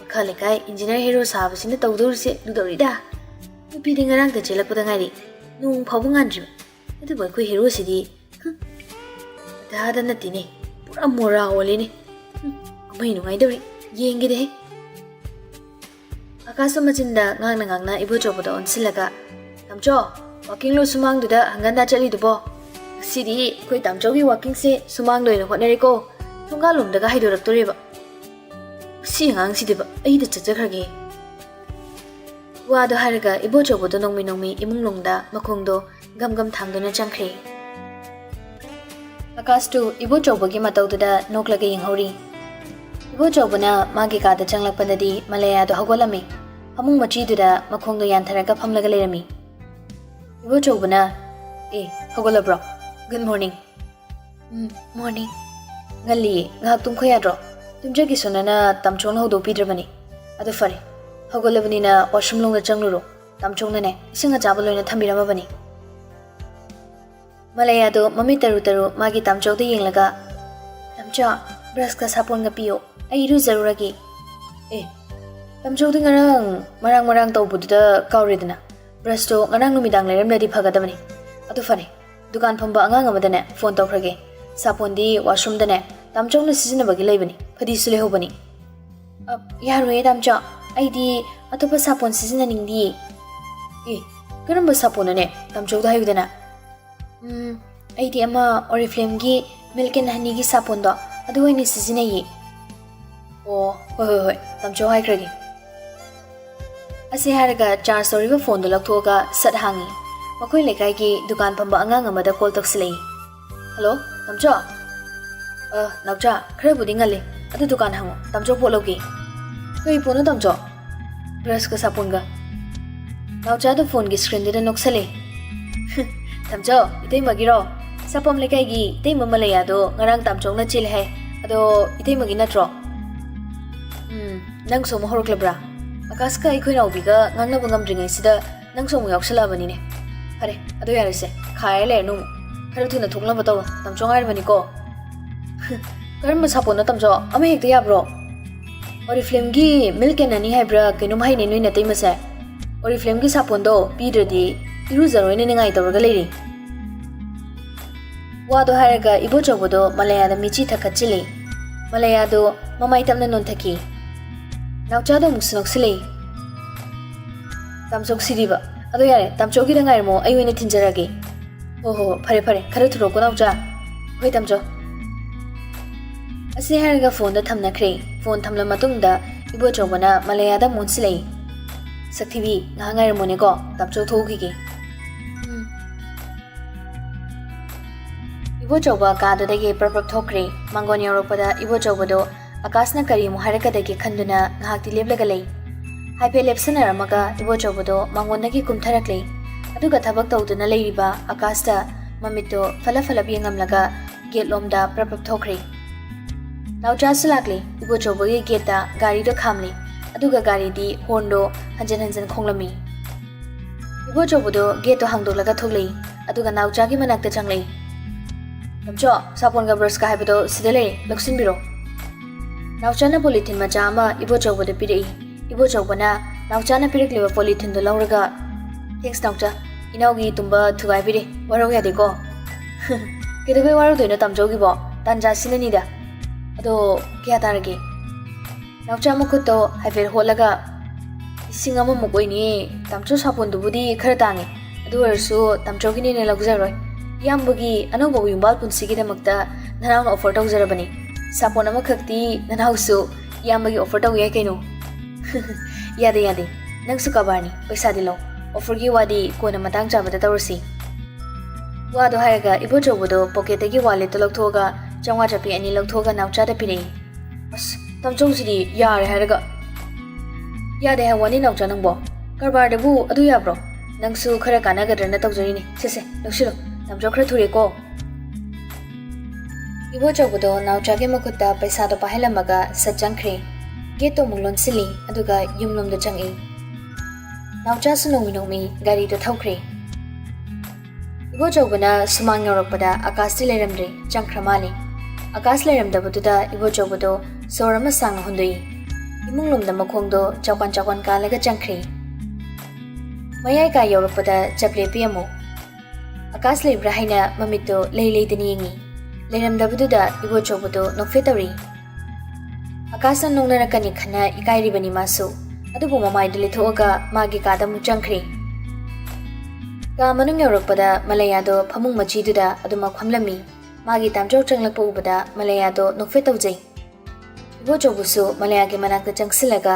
ꯃꯈꯥ ꯂꯩꯀꯥꯏ engineer hero ꯁꯥꯕꯁꯤꯅ ꯇꯧꯗꯧꯔꯤꯁꯦ ꯂꯨꯗꯧꯔꯤꯗ꯫ ꯅꯨꯄꯤꯗꯤ ꯉꯔꯥꯡꯇ ꯆꯦꯜꯂꯛꯄꯗ ꯉꯥꯏꯔꯤ, ꯅꯣꯡ ꯐꯥꯎꯕ ꯉꯥꯟꯗ꯭ꯔꯤꯕ꯫ ꯑꯗꯨꯕꯨ ꯑꯩꯈꯣꯏ heroꯁꯤꯗꯤ, ꯍꯨꯝ, ꯑꯗꯥꯗ ꯅꯠꯇꯦꯅꯦ, ꯄꯨꯔꯥ ꯃꯣꯔꯥ ꯑꯣꯜꯂꯦꯅꯦ꯫ ꯍꯨꯝ, ꯀꯨꯝꯍꯩ ꯅꯨꯡꯉꯥꯏꯗꯧꯔꯤ, ꯌꯦꯡꯒꯦꯗꯦꯍꯦ꯫ ꯑꯀꯥꯁꯇꯣ ꯃꯆꯤꯟꯗ ꯉꯥꯡꯅ ꯉꯥꯡꯅ ꯏꯕꯣꯆꯧꯕꯗ ꯑꯣꯟꯁꯤꯜꯂꯒ, "ꯇꯥꯝꯆꯧ, ꯋꯥꯀꯤꯡꯂꯣ ꯁꯨꯃꯥꯡꯗꯨꯗ ꯍꯪꯒꯟꯗ ꯆꯠꯂꯤꯗꯨꯕꯣ? ꯉꯁꯤꯗꯤ ꯑꯩꯈꯣꯏ ꯇꯥꯝꯆꯧꯒꯤ ꯋꯥꯀꯤꯡꯁꯦ ꯁꯨꯃꯥꯡꯗ ꯑꯣꯏꯅ ꯍꯣꯠꯅꯔꯦꯀꯣ꯫ ꯊꯣꯡꯒꯥꯜꯂꯣꯝꯗꯒ ꯍꯥꯏꯗꯣꯔꯛꯇꯣꯔꯦꯕ꯫ ꯃꯁꯤ ꯑꯉꯥꯡꯁꯤꯗꯤꯕ, ꯑꯩꯗ ꯆꯠꯆꯈ꯭ꯔꯒꯦ꯫" ꯋꯥꯗꯣ ꯍꯥꯏꯔꯒ ꯏꯕꯣꯆꯧꯕꯗꯣ ꯅꯣꯡꯃꯤ ꯅꯣꯡꯃꯤ ꯏꯃꯨꯡ ꯂꯣꯝꯗ ꯃꯈꯣꯡꯗꯣ ꯒꯝ ꯒꯝ ꯊꯥꯡꯗꯨꯅ ꯆꯪꯈ꯭ꯔꯦ꯫ ꯑꯀꯥꯁꯇꯨ ꯏꯕꯣꯆꯧꯕꯒꯤ ꯃꯇꯧꯗꯨꯗ ꯅꯣꯛꯂꯒ ꯌꯦꯡꯍꯧꯔꯤ꯫ ꯏꯕꯣꯆꯧꯕꯅ ꯃꯥꯒꯤ ꯀꯥꯗ ꯆꯪꯂꯛꯄꯗꯗꯤ ꯃꯂꯌꯥꯗꯣ ꯍꯧꯒꯠꯂꯝꯃꯤ꯫ ꯐꯃꯨꯡ ꯃꯆꯤꯗꯨꯗ ꯃꯈꯣꯡꯗꯣ ꯌꯥꯟꯊꯔꯒ ꯐꯝꯂꯒ ꯂꯩꯔꯝꯃꯤ꯫ ꯏꯕꯣꯆꯧꯕꯅ, "ꯑꯦ, ꯍꯧꯒꯠꯂꯕ꯭ꯔꯣ? Good morning꯫" "ꯎꯝ, morning꯫" "ꯉꯜꯂꯤꯌꯦ, ꯉꯥꯏꯍꯥꯛ ꯇꯨꯝꯈꯣ ꯌꯥꯗ꯭ꯔꯣ? ꯇꯨꯝꯖꯒꯦꯁꯨ ꯅꯅ ꯇꯥꯝꯆꯧꯅ ꯍꯧꯗꯣꯛꯄꯤꯗ꯭ꯔꯕꯅꯤ꯫ ꯑꯗꯨ ꯐꯔꯦ, ꯍꯧꯒꯠꯂꯕꯅꯤꯅ washroom ꯂꯣꯝꯗ ꯆꯪꯂꯨꯔꯣ꯫ ꯇꯥꯝꯆꯧꯅꯅꯦ, ꯏꯁꯤꯡ ꯑꯆꯥꯕ ꯂꯣꯏꯅ ꯊꯝꯕꯤꯔꯝꯃꯕꯅꯤ꯫" ꯃꯂꯌꯥꯗꯣ ꯃꯃꯤꯠ ꯇꯔꯨ ꯇꯔꯨ ꯃꯥꯒꯤ ꯇꯥꯝꯆꯧꯗ ꯌꯦꯡꯂꯒ, "ꯇꯥꯝꯆꯧ, brushꯀ ꯁꯥꯄꯣꯟꯒ ꯄꯤꯌꯨ, ꯑꯩ ꯏꯔꯨꯖꯔꯨꯔꯒꯦ꯫" "ꯑꯦ, ꯇꯥꯝꯆꯧꯗꯤ ꯉꯔꯥꯡ ꯃꯔꯥꯡ ꯃꯔꯥꯡ ꯇꯧꯕꯗꯨꯗ ꯀꯥꯎꯔꯦꯗꯅ꯫ Brushꯇꯣ ꯉꯔꯥꯡ ꯅꯨꯃꯤꯗꯥꯡ ꯂꯩꯔꯝꯂꯗꯤ ꯐꯒꯗꯕꯅꯤ꯫ ꯑꯗꯨ ꯐꯔꯦ, ꯗꯨꯀꯥꯟ ꯐꯝꯕ ꯑꯉꯥꯡ ꯑꯃꯗꯅꯦ phone ꯇꯧꯈ꯭ꯔꯒꯦ꯫ ꯁꯥꯄꯣꯟꯗꯤ washroomꯗꯅꯦ ꯇꯥꯝꯆꯧꯅ ꯁꯤꯖꯤꯟꯅꯕꯒꯤ ꯂꯩꯕꯅꯤ, ꯐꯗꯤꯁꯨ ꯂꯩꯍꯧꯕꯅꯤ꯫" "ꯑ, ꯌꯥꯔꯣꯏꯌꯦ ꯇꯥꯝꯆꯧ, ꯑꯩꯗꯤ ꯑꯇꯣꯞꯄ ꯁꯥꯄꯣꯟ ꯁꯤꯖꯤꯟꯅꯅꯤꯡꯗꯤꯌꯦ꯫" "ꯑꯦ, ꯀꯔꯝꯕ ꯁꯥꯄꯣꯟꯅꯣꯅꯦ? ꯇꯥꯝꯆꯧꯗ ꯍꯥꯏꯌꯨꯗꯅ꯫" "ꯎꯝ, ꯑꯩꯗꯤ ꯑꯃ Oriflameꯒꯤ Milk and Honeyꯒꯤ ꯁꯥꯄꯣꯟꯗꯣ, ꯑꯗꯨ ꯑꯣꯏꯅ ꯁꯤꯖꯤꯟꯅꯩꯌꯦ꯫" "ꯑꯣ, ꯍꯣꯏ, ꯍꯣꯏ, ꯍꯣꯏ, ꯇꯥꯝꯆꯧ ꯍꯥꯏꯈ꯭ꯔꯒꯦ꯫" ꯑꯁꯤ ꯍꯥꯏꯔꯒ charge ꯇꯧꯔꯤꯕ phoneꯗꯨ ꯂꯧꯊꯣꯛꯑꯒ ꯁꯠ ꯍꯥꯡꯉꯤ꯫ ꯃꯈꯣꯏ ꯂꯩꯀꯥꯏꯒꯤ ꯗꯨꯀꯥꯟ ꯐꯝꯕ ꯑꯉꯥꯡ ꯑꯃꯗ call ꯇꯧꯁꯤꯜꯂꯛꯏ꯫ "Hello, ꯇꯥꯝꯆꯧ?" "ꯑ, ꯅꯥꯎꯆꯥ, ꯈꯔꯕꯨꯗꯤ ꯉꯜꯂꯤ꯫ ꯑꯗꯨ ꯗꯨꯀꯥꯟ ꯍꯥꯡꯉꯣ, ꯇꯥꯝꯆꯧ ꯄꯣꯠ ꯂꯧꯒꯦ꯫" "ꯀꯩ ꯄꯣꯠꯅꯣ ꯇꯥꯝꯆꯧ?" "Brushꯀ ꯁꯥꯄꯣꯟꯒ꯫" ꯅꯥꯎꯆꯥꯗꯣ phoneꯒꯤ screenꯗꯨꯗ ꯅꯣꯛꯁꯜꯂꯦ꯫ "ꯇꯥꯝꯆꯧ, ꯏꯇꯩꯃꯒꯤꯔꯣ? ꯁꯥꯄꯝ ꯂꯩꯀꯥꯏꯒꯤ ꯏꯇꯩꯃ ꯃꯂꯌꯥꯗꯣ ꯉꯔꯥꯡ ꯇꯥꯝꯆꯧꯅ ꯆꯦꯜꯂꯦ ꯍꯥꯏ꯫ ꯑꯗꯣ ꯏꯇꯩꯃꯒꯤ ꯅꯠꯇ꯭ꯔꯣ?" "ꯎꯝ, ꯅꯪꯁꯨ ꯑꯃꯨꯛ ꯍꯧꯔꯛꯂꯕ꯭ꯔꯥ?" ꯑꯀꯥꯁꯀ ꯑꯩꯈꯣꯏ ꯅꯥꯎꯕꯤꯒ ꯉꯥꯡꯅꯕ ꯉꯝꯗ꯭ꯔꯤꯉꯩꯁꯤꯗ ꯅꯪꯁꯨ ꯑꯃꯨꯛ ꯌꯥꯎꯁꯜꯂꯛꯑꯕꯅꯤꯅꯦ꯫ ꯐꯔꯦ, ꯑꯗꯨ ꯌꯥꯔꯦꯁꯦ, ꯈꯥꯏꯔ ꯂꯩꯔꯅꯨ ꯑꯃꯨꯛ꯫ ꯈꯔ ꯊꯨꯅ ꯊꯣꯛꯅꯕ ꯇꯧꯔꯣ, ꯇꯥꯝꯆꯧ ꯉꯥꯏꯔꯕꯅꯤꯀꯣ꯫ "ꯀꯔꯝꯕ ꯁꯥꯄꯣꯟꯅꯣ ꯇꯥꯝꯆꯧ? ꯑꯃ ꯍꯦꯛꯇ ꯌꯥꯕ꯭ꯔꯣ?" "Oriflameꯒꯤ Milk and Honey ꯍꯥꯏꯕ꯭ꯔꯥ ꯀꯩꯅꯣꯝ ꯍꯥꯏꯅꯦ ꯅꯣꯏ ꯅꯇꯩꯃꯁꯦ꯫ Oriflameꯒꯤ ꯁꯥꯄꯣꯟꯗꯣ ꯄꯤꯗ꯭ꯔꯗꯤ ꯏꯔꯨꯖꯔꯣꯏꯅ ꯅꯤꯡꯉꯥꯏ ꯇꯧꯔꯒ ꯂꯩꯔꯤ꯫" ꯋꯥꯗꯣ ꯍꯥꯏꯔꯒ ꯏꯕꯣꯆꯧꯕꯗꯣ ꯃꯂꯌꯥꯗ ꯃꯤꯠꯆꯤ ꯊꯛꯀꯠꯆꯤꯜꯂꯤ꯫ ꯃꯂꯌꯥꯗꯣ ꯃꯃꯥꯏ ꯇꯞꯅ ꯅꯣꯟꯊꯈꯤ꯫ ꯅꯥꯎꯆꯥꯗꯣ ꯑꯃꯨꯛꯁꯨ ꯅꯣꯛꯁꯤꯜꯂꯤ꯫ ꯇꯥꯝꯆꯧ ꯁꯤꯗꯤꯕ꯫ ꯑꯗꯣ ꯌꯥꯔꯦ, ꯇꯥꯝꯆꯧꯒꯤꯗ ꯉꯥꯏꯔꯝꯃꯣ, ꯑꯩ ꯑꯣꯏꯅ ꯊꯤꯟꯖꯔꯒꯦ꯫ ꯍꯣ ꯍꯣ ꯍꯣ, ꯐꯔꯦ ꯐꯔꯦ, ꯈꯔ ꯊꯨꯔꯣꯀꯣ ꯅꯥꯎꯆꯥ꯫ ꯍꯣꯏ ꯇꯥꯝꯆꯧ꯫ ꯑꯁꯤ ꯍꯥꯏꯔꯒ ꯐꯣꯟꯗꯣ ꯊꯝꯅꯈ꯭ꯔꯦ꯫ ꯐꯣꯟ ꯊꯝꯂ ꯃꯇꯨꯡꯗ ꯏꯕꯣꯆꯧꯕꯅ ꯃꯂꯌꯥꯗ ꯑꯃꯨꯛ ꯑꯣꯟꯁꯤꯜꯂꯛꯏ꯫ ꯁꯛꯊꯤꯕꯤ, ꯉꯥꯏꯍꯥꯛ ꯉꯥꯏꯔꯝꯃꯣꯅꯦꯀꯣ, ꯇꯥꯝꯆꯧ ꯊꯣꯛꯎꯈꯤꯒꯦ꯫ ꯎꯝ꯫ ꯏꯕꯣꯆꯧꯕ ꯀꯥꯗꯨꯗꯒꯤ ꯄ꯭ꯔꯞ ꯄ꯭ꯔꯞ ꯊꯣꯛꯈ꯭ꯔꯦ꯫ ꯃꯥꯡꯒꯣꯟ ꯌꯧꯔꯛꯄꯗ ꯏꯕꯣꯆꯧꯕꯗꯣ ꯑꯀꯥꯁꯅ ꯀꯔꯤ ꯑꯃꯨꯛ ꯍꯥꯏꯔꯛꯀꯗꯒꯦ ꯈꯟꯗꯨꯅ ꯉꯥꯏꯍꯥꯛꯇꯤ ꯂꯦꯞꯂꯒ ꯂꯩ꯫ ꯍꯥꯏꯐꯦꯠ ꯂꯦꯞꯁꯟꯅꯔꯝꯃꯒ ꯏꯕꯣꯆꯧꯕꯗꯣ ꯃꯥꯡꯒꯣꯟꯗꯒꯤ ꯀꯨꯝꯊꯔꯛꯂꯦ꯫ ꯑꯗꯨꯒ ꯊꯕꯛ ꯇꯧꯗꯨꯅ ꯂꯩꯔꯤꯕ ꯑꯀꯥꯁꯇ ꯃꯃꯤꯠꯇꯣ ꯐꯠꯂꯞ ꯐꯠꯂꯞ ꯌꯦꯡꯉꯝꯂꯒ ꯒꯦꯠ ꯂꯣꯝꯗ ꯄ꯭ꯔꯞ ꯄ꯭ꯔꯞ ꯊꯣꯛꯈ꯭ꯔꯦ꯫ ꯅꯥꯎꯆꯥꯁꯨ ꯂꯥꯛꯂꯦ꯫ ꯏꯕꯣꯆꯧꯕꯒꯤ ꯒꯦꯠꯇ ꯒꯥꯔꯤꯗꯣ ꯈꯥꯝꯂꯦ꯫ ꯑꯗꯨꯒ ꯒꯥꯔꯤꯗꯤ ꯍꯣꯔꯟꯗꯣ ꯍꯟꯖꯟ ꯍꯟꯖꯟ ꯈꯣꯡꯂꯝꯃꯤ꯫ ꯏꯕꯣꯆꯧꯕꯗꯣ ꯒꯦꯠꯇꯣ ꯍꯥꯡꯗꯣꯛꯂꯒ ꯊꯣꯛꯂꯛꯏ꯫ ꯑꯗꯨꯒ ꯅꯥꯎꯆꯥꯒꯤ ꯃꯅꯥꯛꯇ ꯆꯪꯂꯛꯏ꯫ "ꯇꯥꯝꯆꯧ, ꯁꯥꯄꯣꯟꯒ ꯕ꯭ꯔꯁꯀ ꯍꯥꯏꯕꯗꯣ ꯁꯤꯗ ꯂꯩꯔꯦ, ꯂꯧꯁꯤꯟꯕꯤꯔꯣ꯫" ꯅꯥꯎꯆꯥꯅ ꯄꯣꯂꯤꯊꯤꯟ ꯃꯆꯥ ꯑꯃ ꯏꯕꯣꯆꯧꯕꯗ ꯄꯤꯔꯛꯏ꯫ ꯏꯕꯣꯆꯧꯕꯅ ꯅꯥꯎꯆꯥꯅ ꯄꯤꯔꯛꯂꯤꯕ ꯄꯣꯂꯤꯊꯤꯟꯗꯣ ꯂꯧꯔꯒ, "Thanks ꯅꯥꯎꯆꯥ, ꯏꯅꯥꯎꯒꯤ ꯇꯨꯝꯕ ꯊꯨꯒꯥꯏꯕꯤꯔꯦ, ꯋꯥꯔꯧ ꯌꯥꯗꯦꯀꯣ꯫" "ꯀꯩꯗꯧꯕꯩ ꯋꯥꯔꯧꯗꯣꯏꯅꯣ ꯇꯥꯝꯆꯧꯒꯤꯕꯣ? ꯇꯥꯟꯖꯥ ꯁꯤꯅꯅꯤꯗ꯫ ꯑꯗꯣ ꯀꯌꯥ ꯇꯥꯔꯒꯦ?" ꯅꯥꯎꯆꯥ ꯃꯈꯨꯠꯇꯣ ꯍꯥꯏꯐꯦꯠ ꯍꯣꯠꯂꯒ, "ꯂꯤꯁꯤꯡ ꯑꯃꯃꯨꯛ ꯑꯣꯏꯅꯤꯌꯦ꯫ ꯇꯥꯝꯆꯧ, ꯁꯥꯄꯣꯟꯗꯨꯕꯨꯗꯤ ꯈꯔ ꯇꯥꯡꯉꯦ, ꯑꯗꯨ ꯑꯣꯏꯔꯁꯨ ꯇꯥꯝꯆꯧꯒꯤꯅꯦꯅ ꯂꯧꯖꯔꯣꯏ꯫ ꯏꯌꯥꯝꯕꯒꯤ ꯑꯅꯧꯕ ꯌꯨꯝꯕꯥꯜ ꯄꯨꯟꯁꯤꯒꯤꯗꯃꯛꯇ ꯅꯅꯥꯎꯅ offer ꯇꯧꯖꯔꯕꯅꯤ꯫ ꯁꯥꯄꯣꯟ ꯑꯃꯈꯛꯇꯤ ꯅꯅꯥꯎꯁꯨ ꯏꯌꯥꯝꯕꯒꯤ offer ꯇꯧ ꯌꯥꯏ ꯀꯩꯅꯣ꯫" "ꯌꯥꯗꯦ, ꯌꯥꯗꯦ, ꯅꯪꯁꯨ ꯀꯔꯕꯥꯔꯅꯤ, ꯄꯩꯁꯥꯗꯤ ꯂꯧ꯫ Offerꯒꯤ ꯋꯥꯗꯤ ꯀꯣꯟꯅ ꯃꯇꯥꯡ ꯆꯥꯕꯗ ꯇꯧꯔꯁꯤ꯫" ꯋꯥꯗꯣ ꯍꯥꯏꯔꯒ ꯏꯕꯣꯆꯧꯕꯗꯣ pocketꯇꯒꯤ walletꯇꯣ ꯂꯧꯊꯣꯛꯑꯒ ꯆꯥꯝꯃꯉꯥ ꯆꯞꯄꯤ ꯑꯅꯤ ꯂꯧꯊꯣꯛꯑꯒ ꯅꯥꯎꯆꯥꯗ ꯄꯤꯔꯛꯏ꯫ "ꯑꯁ, ꯇꯥꯝꯆꯧꯁꯤꯗꯤ ꯌꯥꯔꯦ ꯍꯥꯏꯔꯒ꯫" "ꯌꯥꯗꯦ ꯍꯥꯏ ꯋꯥꯅꯤ ꯅꯥꯎꯆꯥ ꯅꯪꯕꯣ? ꯀꯔꯕꯥꯔꯗꯕꯨ ꯑꯗꯨ ꯌꯥꯕ꯭ꯔꯣ? ꯅꯪꯁꯨ ꯈꯔ ꯀꯥꯟꯅꯒꯗ꯭ꯔꯅ ꯇꯧꯖꯔꯤꯅꯤ꯫ ꯁꯦ ꯁꯦ, ꯂꯧꯁꯤꯜꯂꯣ꯫ ꯇꯥꯝꯆꯧ ꯈꯔ ꯊꯨꯔꯦꯀꯣ꯫" ꯏꯕꯣꯆꯧꯕꯗꯣ ꯅꯥꯎꯆꯥꯒꯤ ꯃꯈꯨꯠꯇ ꯄꯩꯁꯥꯗꯣ ꯄꯥꯏꯍꯜꯂꯝꯃꯒ ꯁꯠ ꯆꯪꯈ꯭ꯔꯦ꯫ ꯒꯦꯠꯇꯣ ꯑꯃꯨꯛ ꯂꯣꯟꯁꯤꯜꯂꯤ, ꯑꯗꯨꯒ ꯌꯨꯝꯂꯣꯝꯗ ꯆꯪꯉꯛꯏ꯫ ꯅꯥꯎꯆꯥꯁꯨ ꯅꯣꯡꯃꯤ ꯅꯣꯡꯃꯤ ꯒꯥꯔꯤꯗꯣ ꯊꯧꯈ꯭ꯔꯦ꯫ ꯏꯕꯣꯆꯧꯕꯅ ꯁꯨꯃꯥꯡ ꯌꯧꯔꯛꯄꯗ ꯑꯀꯥꯁꯇꯤ ꯂꯩꯔꯝꯗ꯭ꯔꯦ, ꯆꯪꯈ꯭ꯔ ꯃꯥꯜꯂꯦ꯫ ꯑꯀꯥꯁ ꯂꯩꯔꯝꯗꯕꯗꯨꯗ ꯏꯕꯣꯆꯧꯕꯗꯣ ꯁꯣꯔ ꯑꯃ ꯁꯥꯡꯅ ꯍꯣꯟꯗꯣꯛꯏ꯫ ꯏꯃꯨꯡꯂꯣꯝꯗ ꯃꯈꯣꯡꯗꯣ ꯆꯥꯎꯀꯥꯟ ꯆꯥꯎꯀꯥꯟ ꯀꯥꯜꯂꯒ ꯆꯪꯈ꯭ꯔꯦ꯫ ꯃꯌꯥꯏ ꯀꯥ ꯌꯧꯔꯛꯄꯗ ꯆꯞ ꯂꯦꯞꯄꯤ ꯑꯃꯨꯛ꯫ ꯑꯀꯥꯁ ꯂꯩꯕ꯭ꯔꯥ ꯍꯥꯏꯅ ꯃꯃꯤꯠꯇꯣ ꯂꯩ ꯂꯩꯗꯅ ꯌꯦꯡꯉꯤ꯫ ꯂꯩꯔꯝꯗꯕꯗꯨꯗ ꯏꯕꯣꯆꯧꯕꯗꯣ ꯅꯣꯛꯐꯦꯠ ꯇꯧꯔꯤ꯫ ꯑꯀꯥꯁꯅ ꯅꯣꯛꯅꯔꯛꯀꯅꯤ ꯈꯟꯅ ꯏꯀꯥꯏꯔꯤꯕꯅꯤ ꯃꯥꯁꯨ꯫ ꯑꯗꯨꯕꯨ ꯃꯃꯥꯏꯗꯨ ꯂꯤꯊꯣꯛꯑꯒ ꯃꯥꯒꯤ ꯀꯥꯗ ꯑꯃꯨꯛ ꯆꯪꯈ꯭ꯔꯦ꯫ ꯀꯥ ꯃꯅꯨꯡ ꯌꯧꯔꯛꯄꯗ ꯃꯂꯌꯥꯗꯣ ꯐꯃꯨꯡ ꯃꯆꯤꯗꯨꯗ ꯑꯗꯨꯃꯛ ꯐꯝꯂꯝꯃꯤ꯫ ꯃꯥꯒꯤ ꯇꯥꯝꯆꯧ ꯆꯪꯂꯛꯄ ꯎꯕꯗ ꯃꯂꯌꯥꯗꯣ ꯅꯣꯛꯐꯦꯠ ꯇꯧꯖꯩ꯫ ꯏꯕꯣꯆꯧꯕꯁꯨ ꯃꯂꯌꯥꯒꯤ ꯃꯅꯥꯛꯇ ꯆꯪꯁꯤꯜꯂꯒ,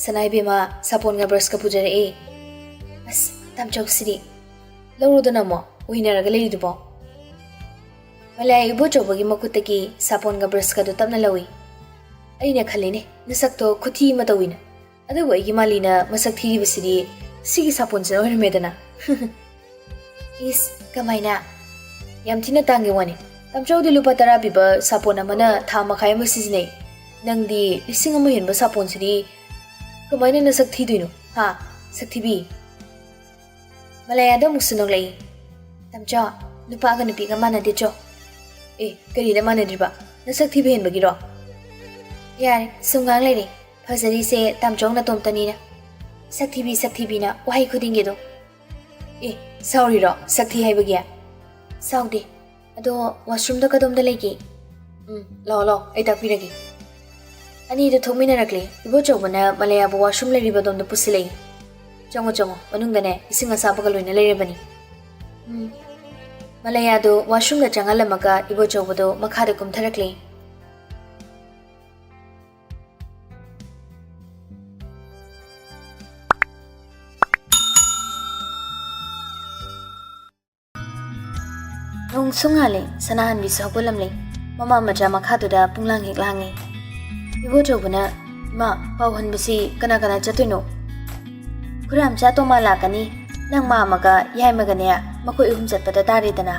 "ꯁꯅꯥ ꯏꯕꯦꯝꯃ, ꯁꯥꯄꯣꯟꯒ ꯕ꯭ꯔꯁꯀ ꯄꯨꯖꯔꯛꯑꯦ꯫ ꯑꯁ, ꯇꯥꯝꯆꯧꯁꯤꯗꯤ ꯂꯧꯔꯨꯗꯅ ꯑꯃꯨꯛ ꯎꯏꯅꯔꯒ ꯂꯩꯔꯤꯗꯨꯕꯣ?" ꯃꯂꯌꯥ ꯏꯕꯣꯆꯧꯕꯒꯤ ꯃꯈꯨꯠꯇꯒꯤ ꯁꯥꯄꯣꯟꯒ ꯕ꯭ꯔꯁꯀꯗꯨ ꯇꯞꯅ ꯂꯧꯏ꯫ "ꯑꯩꯅ ꯈꯜꯂꯤꯅꯦ, ꯅꯁꯛꯇꯣ ꯈꯨꯊꯤ ꯑꯃ ꯇꯧꯏꯅ꯫ ꯑꯗꯨꯕꯨ ꯑꯩꯒꯤ ꯃꯥꯂꯤꯅ ꯃꯁꯛ ꯊꯤꯔꯤꯕꯁꯤꯗꯤ ꯁꯤꯒꯤ ꯁꯥꯄꯣꯟꯁꯤꯅ ꯑꯣꯏꯔꯝꯃꯦꯗꯅ꯫" "ꯏꯁ, ꯀꯃꯥꯏꯅ? ꯌꯥꯝ ꯊꯤꯅ ꯇꯥꯡꯉꯤ ꯋꯥꯅꯤ꯫ ꯇꯥꯝꯆꯧꯗꯤ ꯂꯨꯄꯥ ꯇꯔꯥ ꯄꯤꯕ ꯁꯥꯄꯣꯟ ꯑꯃꯅ ꯊꯥ ꯃꯈꯥꯏ ꯑꯃ ꯁꯤꯖꯤꯟꯅꯩ꯫ ꯅꯪꯗꯤ ꯂꯤꯁꯤꯡ ꯑꯃ ꯍꯦꯟꯕ ꯁꯥꯄꯣꯟꯁꯤꯗꯤ ꯀꯃꯥꯏꯅ ꯅꯁꯛ ꯊꯤꯗꯣꯏꯅꯣ, ꯍꯥ? ꯁꯛ ꯊꯤꯕꯤ!" ꯃꯂꯌꯥꯗꯣ ꯑꯃꯨꯛꯁꯨ ꯅꯣꯛꯂꯛꯏ꯫ "ꯇꯥꯝꯆꯧ, ꯅꯨꯄꯥꯒ ꯅꯨꯄꯤꯒ ꯃꯥꯟꯅꯗꯦ ꯆꯣ꯫" "ꯑꯦ, ꯀꯔꯤꯗ ꯃꯥꯟꯅꯗ꯭ꯔꯤꯕ? ꯅꯁꯛ ꯊꯤꯕ ꯍꯦꯟꯕꯒꯤꯔꯣ?" "ꯌꯥꯔꯦ, ꯁꯨꯝ ꯉꯥꯡ ꯂꯩꯔꯦ꯫ ꯐꯖꯔꯤꯁꯦ ꯇꯥꯝꯆꯧ ꯅꯇꯣꯝꯇꯅꯤꯅ꯫ ꯁꯛ ꯊꯤꯕꯤ, ꯁꯛ ꯊꯤꯕꯤꯅ ꯋꯥꯍꯩ ꯈꯨꯗꯤꯡꯒꯤ ꯑꯗꯨꯝ꯫" "ꯑꯦ, ꯁꯥꯎꯔꯤꯔꯣ? ꯁꯛ ꯊꯤ ꯍꯥꯏꯕꯒꯤ?" "ꯁꯥꯎꯗꯦ꯫ ꯑꯗꯣ ꯋꯥꯁꯔꯨꯝꯗ ꯀꯗꯣꯝꯗ ꯂꯩꯒꯦ?" "ꯎꯝ, ꯂꯥꯛꯑꯣ, ꯂꯥꯛꯑꯣ, ꯑꯩ ꯇꯥꯛꯄꯤꯔꯒꯦ꯫" ꯑꯅꯤꯗꯨ ꯊꯣꯛꯃꯤꯟꯅꯔꯛꯂꯦ꯫ ꯏꯕꯣꯆꯧꯕꯅ ꯃꯂꯌꯥꯕꯨ ꯋꯥꯁꯔꯨꯝ ꯂꯩꯔꯤꯕ ꯑꯗꯣꯝꯗ ꯄꯨꯁꯤꯜꯂꯛꯏ꯫ "ꯆꯪꯉꯣ, ꯆꯪꯉꯣ, ꯃꯅꯨꯡꯗꯅꯦ ꯏꯁꯤꯡ ꯑꯁꯥꯕꯒ ꯂꯣꯏꯅ ꯂꯩꯔꯕꯅꯤ꯫" ꯎꯝ꯫ ꯃꯂꯌꯥꯗꯨ ꯋꯥꯁꯔꯨꯝꯗ ꯆꯪꯍꯜꯂꯝꯃꯒ ꯏꯕꯣꯆꯧꯕꯗꯨ ꯃꯈꯥꯗ ꯀꯨꯝꯊꯔꯛꯂꯦ꯫ ꯅꯣꯡꯁꯨ ꯉꯥꯜꯂꯦ, ꯁꯅꯥꯍꯟꯕꯤꯁꯨ ꯍꯧꯒꯠꯂꯝꯂꯦ꯫ ꯃꯃꯥ ꯃꯆꯥ ꯃꯈꯥꯗꯨꯗ ꯄꯨꯡꯂꯥꯡ ꯍꯦꯛ ꯂꯥꯡꯉꯤ꯫ ꯏꯕꯣꯆꯧꯕꯅ, "ꯏꯃꯥ, ꯄꯥꯎ ꯍꯟꯕꯁꯤ ꯀꯅꯥ ꯀꯅꯥ ꯆꯠꯇꯣꯏꯅꯣ?" "ꯈꯨꯔꯥꯝꯆꯥ ꯇꯣꯃꯥ ꯂꯥꯛꯀꯅꯤ, ꯅꯪ ꯃꯥꯝꯃꯒ ꯌꯥꯏꯃꯒꯅꯦ, ꯃꯈꯣꯏ ꯑꯍꯨꯝ ꯆꯠꯄꯗ ꯇꯥꯔꯦꯗꯅ꯫"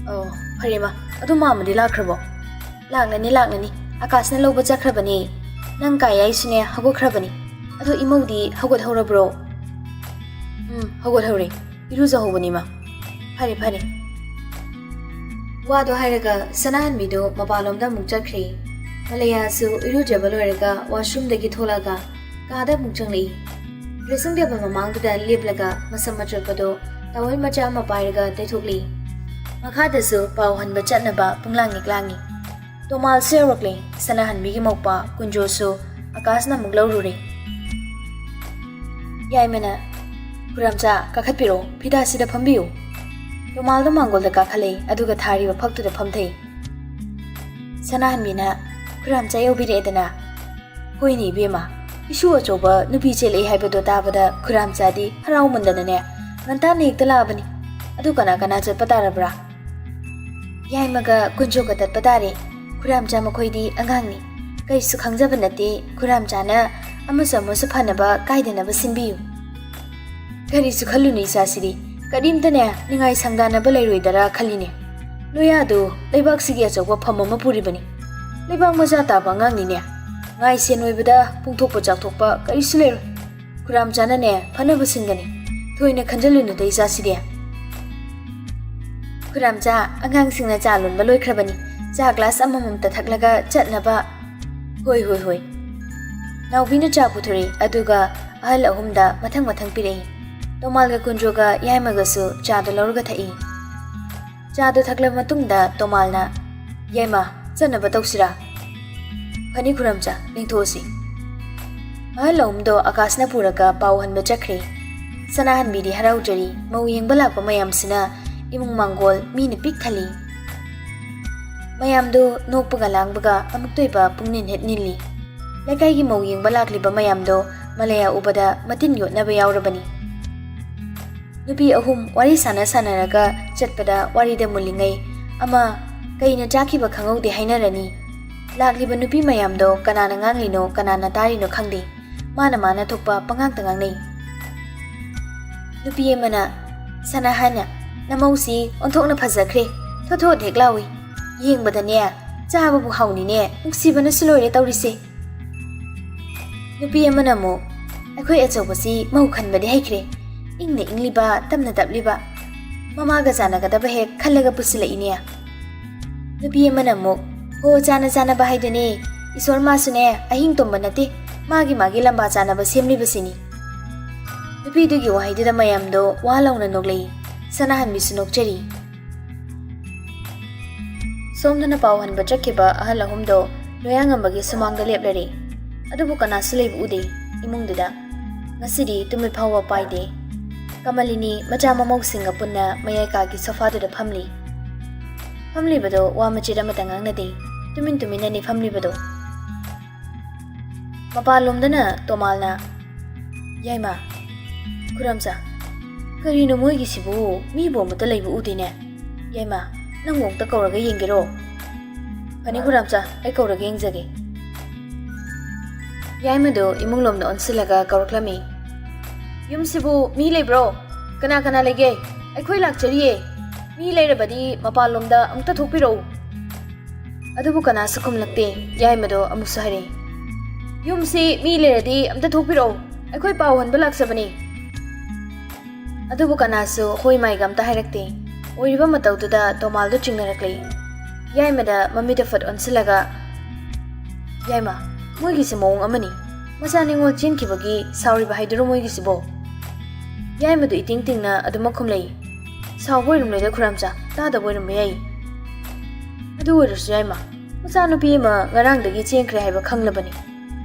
"ꯑꯣ, ꯐꯔꯦ ꯃꯥ, ꯑꯗꯨ ꯃꯥꯝꯃꯗꯤ ꯂꯥꯛꯈ꯭ꯔꯕꯣ?" "ꯂꯥꯛꯂꯅꯤ, ꯂꯥꯛꯂꯅꯤ, ꯑꯥꯀꯥꯁꯅ ꯂꯧꯕ ꯆꯠꯈ꯭ꯔꯕꯅꯦ꯫ ꯅꯪ ꯀꯥ ꯌꯥꯏꯁꯨꯅꯦ ꯍꯧꯒꯠꯈ꯭ꯔꯕꯅꯤ꯫ ꯑꯗꯣ ꯏꯃꯧꯗꯤ ꯍꯧꯒꯠꯍꯧꯔꯕ꯭ꯔꯣ?" "ꯎꯝ, ꯍꯧꯒꯠꯍꯧꯔꯦ꯫ ꯏꯔꯨꯖꯍꯧꯕꯅꯤ ꯃꯥ꯫" "ꯐꯔꯦ, ꯐꯔꯦ꯫" ꯋꯥꯗꯣ ꯍꯥꯏꯔꯒ ꯁꯅꯥꯍꯟꯕꯤꯗꯣ ꯃꯄꯥꯟꯂꯣꯝꯗ ꯑꯃꯨꯛ ꯆꯠꯈ꯭ꯔꯦ꯫ ꯃꯂꯌꯥꯁꯨ ꯏꯔꯨꯖꯕ ꯂꯣꯏꯔꯒ ꯋꯥꯁꯔꯨꯝꯗꯒꯤ ꯊꯣꯛꯂꯛꯑꯒ ꯀꯥꯗ ꯑꯃꯨꯛ ꯆꯪꯂꯛꯏ꯫ ꯗ꯭ꯔꯦꯁꯤꯡ ꯇꯦꯕꯜ ꯃꯃꯥꯡꯗꯨꯗ ꯂꯦꯞꯂꯒ ꯃꯁꯝ ꯑꯆꯣꯠꯄꯗꯣ ꯇꯋꯦꯜ ꯃꯆꯥ ꯑꯃ ꯄꯥꯏꯔꯒ ꯇꯩꯊꯣꯛꯂꯤ꯫ ꯃꯈꯥꯗꯁꯨ ꯄꯥꯎ ꯍꯟꯕ ꯆꯠꯅꯕ ꯄꯨꯡꯂꯥꯡ ꯍꯦꯛ ꯂꯥꯡꯉꯤ꯫ ꯇꯣꯃꯥꯜꯁꯨ ꯌꯧꯔꯛꯂꯦ꯫ ꯁꯅꯥꯍꯟꯕꯤꯒꯤ ꯃꯧꯄꯥ ꯀꯨꯟꯖꯣꯁꯨ ꯑꯥꯀꯥꯁꯅ ꯑꯃꯨꯛ ꯂꯧꯔꯨꯔꯦ꯫ ꯌꯥꯏꯃꯅ, "ꯈꯨꯔꯥꯝꯆꯥ, ꯀꯥꯈꯠꯄꯤꯔꯣ, ꯐꯤꯗꯥꯁꯤꯗ ꯐꯝꯕꯤꯌꯨ"꯫ ꯇꯣꯃꯥꯜꯗꯣ ꯃꯥꯡꯒꯣꯜꯗ ꯀꯥꯈꯠꯂꯛꯏ, ꯑꯗꯨꯒ ꯊꯥꯔꯤꯕ ꯐꯛꯇꯨꯗ ꯐꯝꯊꯩ꯫ ꯁꯅꯥꯍꯟꯕꯤꯅ, "ꯈꯨꯔꯥꯝꯆꯥ ꯌꯧꯕꯤꯔꯛꯑꯦꯗꯅ?" "ꯍꯣꯏꯅꯦ ꯏꯕꯦꯝꯃ, ꯏꯁꯨ ꯑꯆꯧꯕ ꯅꯨꯄꯤ ꯆꯦꯜꯂꯛꯏ ꯍꯥꯏꯕꯗꯣ ꯇꯥꯕꯗ ꯈꯨꯔꯥꯝꯆꯥꯗꯤ ꯍꯔꯥꯎꯃꯟꯗꯅꯅꯦ ꯉꯟꯇꯥꯅ ꯍꯦꯛꯇ ꯂꯥꯛꯑꯕꯅꯤ꯫ ꯑꯗꯨ ꯀꯅꯥ ꯀꯅꯥ ꯆꯠꯄ ꯇꯥꯔꯕ꯭ꯔꯥ?" "ꯌꯥꯏꯃꯒ ꯀꯨꯟꯖꯣꯒ ꯇꯠꯄ ꯇꯥꯔꯦ꯫ ꯈꯨꯔꯥꯝꯆꯥ ꯃꯈꯣꯏꯗꯤ ꯑꯉꯥꯡꯅꯤ꯫ ꯀꯩꯁꯨ ꯈꯪꯖꯕ ꯅꯠꯇꯦ꯫ ꯈꯨꯔꯥꯝꯆꯥꯅ ꯑꯃꯁꯨ ꯑꯃꯁꯨ ꯐꯅꯕ ꯀꯥꯏꯗꯅꯕ ꯁꯤꯟꯕꯤꯌꯨ"꯫ "ꯀꯔꯤꯁꯨ ꯈꯜꯂꯨꯅꯨ ꯏꯆꯥꯁꯤꯗꯤ꯫ ꯀꯔꯤꯝꯇꯅꯦ ꯅꯤꯡꯉꯥꯏ ꯁꯪꯗꯥꯅꯕ ꯂꯩꯔꯣꯏꯗꯔꯥ ꯈꯜꯂꯤꯅꯦ꯫ ꯂꯣꯌꯥꯗꯨ ꯂꯩꯕꯥꯛꯁꯤꯒꯤ ꯑꯆꯧꯕ ꯐꯝ ꯑꯃ ꯄꯨꯔꯤꯕꯅꯤ꯫ ꯂꯩꯕꯥꯛ ꯃꯆꯥ ꯇꯥꯕ ꯑꯉꯥꯡꯅꯤꯅꯦ꯫ ꯉꯥꯏ ꯁꯦꯟ ꯑꯣꯏꯕꯗ ꯄꯨꯡꯊꯣꯛꯄ ꯆꯥꯛꯊꯣꯛꯄ ꯀꯔꯤꯁꯨ ꯂꯩꯔꯣꯏ꯫ ꯈꯨꯔꯥꯝꯆꯥꯅꯅꯦ ꯐꯅꯕ ꯁꯤꯟꯒꯅꯤ꯫ ꯊꯣꯏꯅ ꯈꯟꯖꯜꯂꯨꯅꯨꯗ ꯏꯆꯥꯁꯤꯗꯤ"꯫ "ꯈꯨꯔꯥꯝꯆꯥ, ꯑꯉꯥꯡꯁꯤꯡꯅ ꯆꯥ ꯂꯣꯟꯕ ꯂꯣꯏꯈ꯭ꯔꯕꯅꯤ꯫ ꯆꯥ ꯒ꯭ꯂꯥꯁ ꯑꯃꯃꯝꯇ ꯊꯛꯂꯒ ꯆꯠꯅꯕ"꯫ "ꯍꯣꯏ, ꯍꯣꯏ, ꯍꯣꯏ"꯫ ꯅꯥꯎꯕꯤꯅ ꯆꯥ ꯄꯨꯊꯣꯔꯛꯏ, ꯑꯗꯨꯒ ꯑꯍꯜ ꯑꯍꯨꯝꯗ ꯃꯊꯪ ꯃꯊꯪ ꯄꯤꯔꯛꯏ꯫ ꯇꯣꯃꯥꯜꯒ ꯀꯨꯟꯖꯣꯒ ꯌꯥꯏꯃꯒꯁꯨ ꯆꯥꯗꯨ ꯂꯧꯔꯒ ꯊꯛꯏ꯫ ꯆꯥꯗꯨ ꯊꯛꯂꯕ ꯃꯇꯨꯡꯗ ꯇꯣꯃꯥꯜꯅ, "ꯌꯥꯏꯃ, ꯆꯠꯅꯕ ꯇꯧꯁꯤꯔꯥ?" "ꯐꯅꯤ ꯈꯨꯔꯥꯝꯆꯥ, ꯂꯦꯡꯊꯣꯛꯑꯁꯤ"꯫ ꯑꯍꯜ ꯑꯍꯨꯝꯗꯣ ꯑꯀꯥꯁꯅ ꯄꯨꯔꯒ ꯄꯥꯎ ꯍꯟꯕ ꯆꯠꯈ꯭ꯔꯦ꯫ ꯁꯅꯥꯍꯟꯕꯤꯗꯤ ꯍꯔꯥꯎꯖꯔꯤ꯫ ꯃꯧ ꯌꯦꯡꯕ ꯂꯥꯛꯄ ꯃꯌꯥꯝꯁꯤꯅ ꯏꯃꯨꯡ ꯃꯥꯡꯒꯣꯜ ꯃꯤꯅ ꯄꯤꯛ ꯊꯜꯂꯤ꯫ ꯃꯌꯥꯝꯗꯨ ꯅꯣꯛꯄꯒ ꯂꯥꯡꯕꯒ ꯑꯃꯨꯛꯇꯣꯏꯕ ꯄꯨꯡꯅꯤꯟ ꯍꯦꯛ ꯅꯤꯜꯂꯤ꯫ ꯂꯩꯀꯥꯏꯒꯤ ꯃꯧ ꯌꯦꯡꯕ ꯂꯥꯛꯂꯤꯕ ꯃꯌꯥꯝꯗꯣ ꯃꯂꯌꯥ ꯎꯕꯗ ꯃꯇꯤꯟ ꯌꯣꯠꯅꯕ ꯌꯥꯎꯔꯕꯅꯤ꯫ ꯅꯨꯄꯤ ꯑꯍꯨꯝ ꯋꯥꯔꯤ ꯁꯥꯟꯅ ꯁꯥꯟꯅꯔꯒ ꯆꯠꯄꯗ ꯋꯥꯔꯤꯗ ꯃꯨꯜꯂꯤꯉꯩ ꯑꯃ ꯀꯩꯅ ꯆꯥꯈꯤꯕ ꯈꯪꯍꯧꯗꯦ ꯍꯥꯏꯅꯔꯅꯤ꯫ ꯂꯥꯛꯂꯤꯕ ꯅꯨꯄꯤ ꯃꯌꯥꯝꯗꯣ ꯀꯅꯥꯅ ꯉꯥꯡꯂꯤꯅꯣ, ꯀꯅꯥꯅ ꯇꯥꯔꯤꯅꯣ ꯈꯪꯗꯦ꯫ ꯃꯥꯅ ꯃꯥꯅ ꯊꯣꯛꯄ ꯄꯉꯥꯡꯇ ꯉꯥꯡꯅꯩ꯫ ꯅꯨꯄꯤ ꯑꯃꯅ, "ꯁꯅꯥꯍꯟ, ꯅꯃꯧꯁꯤ ꯑꯣꯟꯊꯣꯛꯅ ꯐꯖꯈ꯭ꯔꯦ꯫ ꯊꯣꯠ ꯊꯣꯠ ꯍꯦꯛ ꯂꯥꯎꯏ꯫ ꯌꯦꯡꯕꯗꯅꯦ ꯆꯥꯕꯕꯨ ꯍꯥꯎꯅꯤꯅꯦ꯫ ꯅꯨꯡꯁꯤꯕꯅꯁꯨ ꯂꯣꯏꯔꯦ ꯇꯧꯔꯤꯁꯦ"꯫ ꯅꯨꯄꯤ ꯑꯃꯅ ꯑꯃꯨꯛ, "ꯑꯩꯈꯣꯏ ꯑꯆꯧꯕꯁꯤ ꯃꯧ ꯈꯟꯕꯗꯤ ꯍꯩꯈ꯭ꯔꯦ꯫ ꯏꯪꯅ ꯏꯪꯂꯤꯕ, ꯇꯞꯅ ꯇꯞꯂꯤꯕ꯫ ꯃꯃꯥꯒ ꯆꯥꯟꯅꯒꯗꯕ ꯍꯦꯛ ꯈꯜꯂꯒ ꯄꯨꯁꯤꯜꯂꯛꯏꯅꯦ"꯫ ꯅꯨꯄꯤ ꯑꯃꯅ ꯑꯃꯨꯛ, "ꯍꯣ, ꯆꯥꯅ ꯆꯥꯅꯕ ꯍꯥꯏꯗꯨꯅꯦ꯫ ꯏꯁꯣꯔ ꯃꯥꯁꯨꯅꯦ ꯑꯍꯤꯡ ꯇꯨꯝꯕ ꯅꯠꯇꯦ꯫ ꯃꯥꯒꯤ ꯃꯥꯒꯤ ꯂꯝꯕꯥ ꯆꯥꯅꯕ ꯁꯦꯝꯂꯤꯕꯁꯤꯅꯤ"꯫ ꯅꯨꯄꯤꯗꯨꯒꯤ ꯋꯥꯍꯩꯗꯨꯗ ꯃꯌꯥꯝꯗꯣ ꯋꯥ ꯂꯥꯎꯅ ꯅꯣꯛꯂꯛꯏ꯫ ꯁꯅꯥꯍꯟꯕꯤꯁꯨ ꯅꯣꯛꯆꯔꯤ꯫ ꯁꯣꯝꯗꯅ ꯄꯥꯎ ꯍꯟꯕ ꯆꯠꯈꯤꯕ ꯑꯍꯜ ꯑꯍꯨꯝꯗꯣ ꯂꯣꯌꯥꯉꯝꯕꯒꯤ ꯁꯨꯃꯥꯡꯗ ꯂꯦꯞꯂꯔꯦ꯫ ꯑꯗꯨꯕꯨ ꯀꯅꯥꯁꯨ ꯂꯩꯕ ꯎꯗꯦ ꯏꯃꯨꯡꯗꯨꯗ꯫ ꯉꯁꯤꯗꯤ ꯇꯨꯃꯤꯠ ꯐꯥꯎꯕ ꯄꯥꯏꯗꯦ꯫ ꯀꯃꯂꯤꯅꯤ ꯃꯆꯥ ꯃꯃꯧꯁꯤꯡꯒ ꯄꯨꯟꯅ ꯃꯌꯥꯏ ꯀꯥꯒꯤ ꯁꯣꯐꯥꯗꯨꯗ ꯐꯝꯂꯤ꯫ ꯐꯝꯂꯤꯕꯗꯣ ꯋꯥ ꯃꯆꯦꯠ ꯑꯃꯠꯇ ꯉꯥꯡꯅꯗꯦ꯫ ꯇꯨꯃꯤꯟ ꯇꯨꯃꯤꯟꯅꯅꯤ ꯐꯝꯂꯤꯕꯗꯣ꯫ ꯃꯄꯥꯟꯂꯣꯝꯗꯅ ꯇꯣꯃꯥꯜꯅ, "ꯌꯥꯏꯃ, ꯈꯨꯔꯝꯆꯥ, ꯀꯔꯤꯅꯣ ꯃꯣꯏꯒꯤꯁꯤꯕꯨ? ꯃꯤꯕꯨ ꯑꯃꯠꯇ ꯂꯩꯕ ꯎꯗꯦꯅꯦ꯫ ꯌꯥꯏꯃ, ꯅꯪꯕꯨ ꯑꯃꯨꯛꯇ ꯀꯧꯔꯒ ꯌꯦꯡꯒꯦꯔꯣ?" "ꯐꯅꯤ ꯈꯨꯔꯝꯆꯥ, ꯑꯩ ꯀꯧꯔꯒ ꯌꯦꯡꯖꯒꯦ꯫" ꯌꯥꯏꯃꯗꯨ ꯏꯃꯨꯡꯂꯣꯝꯗ ꯑꯣꯟꯁꯤꯜꯂꯒ ꯀꯧꯔꯛꯂꯝꯃꯤ꯫ "ꯌꯨꯝꯁꯤꯕꯨ ꯃꯤ ꯂꯩꯕ꯭ꯔꯣ? ꯀꯅꯥ ꯀꯅꯥ ꯂꯩꯒꯦ? ꯑꯩꯈꯣꯏ ꯂꯥꯛꯆꯔꯤꯌꯦ꯫ ꯃꯤ ꯂꯩꯔꯕꯗꯤ ꯃꯄꯥꯟꯂꯣꯝꯗ ꯑꯃꯨꯛꯇ ꯊꯣꯛꯄꯤꯔꯛꯎ꯫" ꯑꯗꯨꯕꯨ ꯀꯅꯥꯁꯨ ꯈꯨꯝꯂꯛꯇꯦ꯫ ꯌꯥꯏꯃꯗꯣ ꯑꯃꯨꯛꯁꯨ ꯍꯥꯏꯔꯛꯏ, "ꯌꯨꯝꯁꯤ ꯃꯤ ꯂꯩꯔꯗꯤ ꯑꯝꯇ ꯊꯣꯛꯄꯤꯔꯛꯎ, ꯑꯩꯈꯣꯏ ꯄꯥꯎ ꯍꯟꯕ ꯂꯥꯛꯆꯕꯅꯤ꯫" ꯑꯗꯨꯕꯨ ꯀꯅꯥꯁꯨ ꯍꯣꯏ ꯃꯥꯏꯒ ꯑꯝꯇ ꯍꯥꯏꯔꯛꯇꯦ꯫ ꯑꯣꯏꯔꯤꯕ ꯃꯇꯧꯗꯨꯗ ꯇꯣꯃꯥꯜꯗꯣ ꯆꯤꯡꯅꯔꯛꯂꯦ꯫ ꯌꯥꯏꯃꯗ ꯃꯃꯤꯠꯇ ꯐꯠ ꯑꯣꯟꯁꯤꯜꯂꯒ, "ꯌꯥꯏꯃ, ꯃꯣꯏꯒꯤꯁꯦ ꯃꯑꯣꯡ ꯑꯃꯅꯤ꯫ ꯃꯆꯥ ꯅꯤꯉꯣꯜ ꯆꯦꯟꯈꯤꯕꯒꯤ ꯁꯥꯎꯔꯤꯕ ꯍꯥꯏꯗꯨꯔꯣ ꯃꯣꯏꯒꯤꯁꯤꯕꯣ?" ꯌꯥꯏꯃꯗꯨ ꯏꯇꯤꯡ ꯇꯤꯡꯅ ꯑꯗꯨꯃꯛ ꯈꯨꯝꯂꯛꯏ꯫ "ꯁꯥꯎꯕ ꯑꯣꯏꯔꯝꯂꯣꯏꯗ ꯈꯨꯔꯝꯆꯥ, ꯇꯥꯗꯕ ꯑꯣꯏꯔꯝꯕ ꯌꯥꯏ꯫ ꯑꯗꯨ ꯑꯣꯏꯔꯁꯨ ꯌꯥꯏꯃ, ꯃꯆꯥꯅꯨꯄꯤ ꯑꯃ ꯉꯔꯥꯡꯗꯒꯤ ꯆꯦꯟꯈ꯭ꯔꯦ ꯍꯥꯏꯕ ꯈꯪꯂꯕꯅꯤ꯫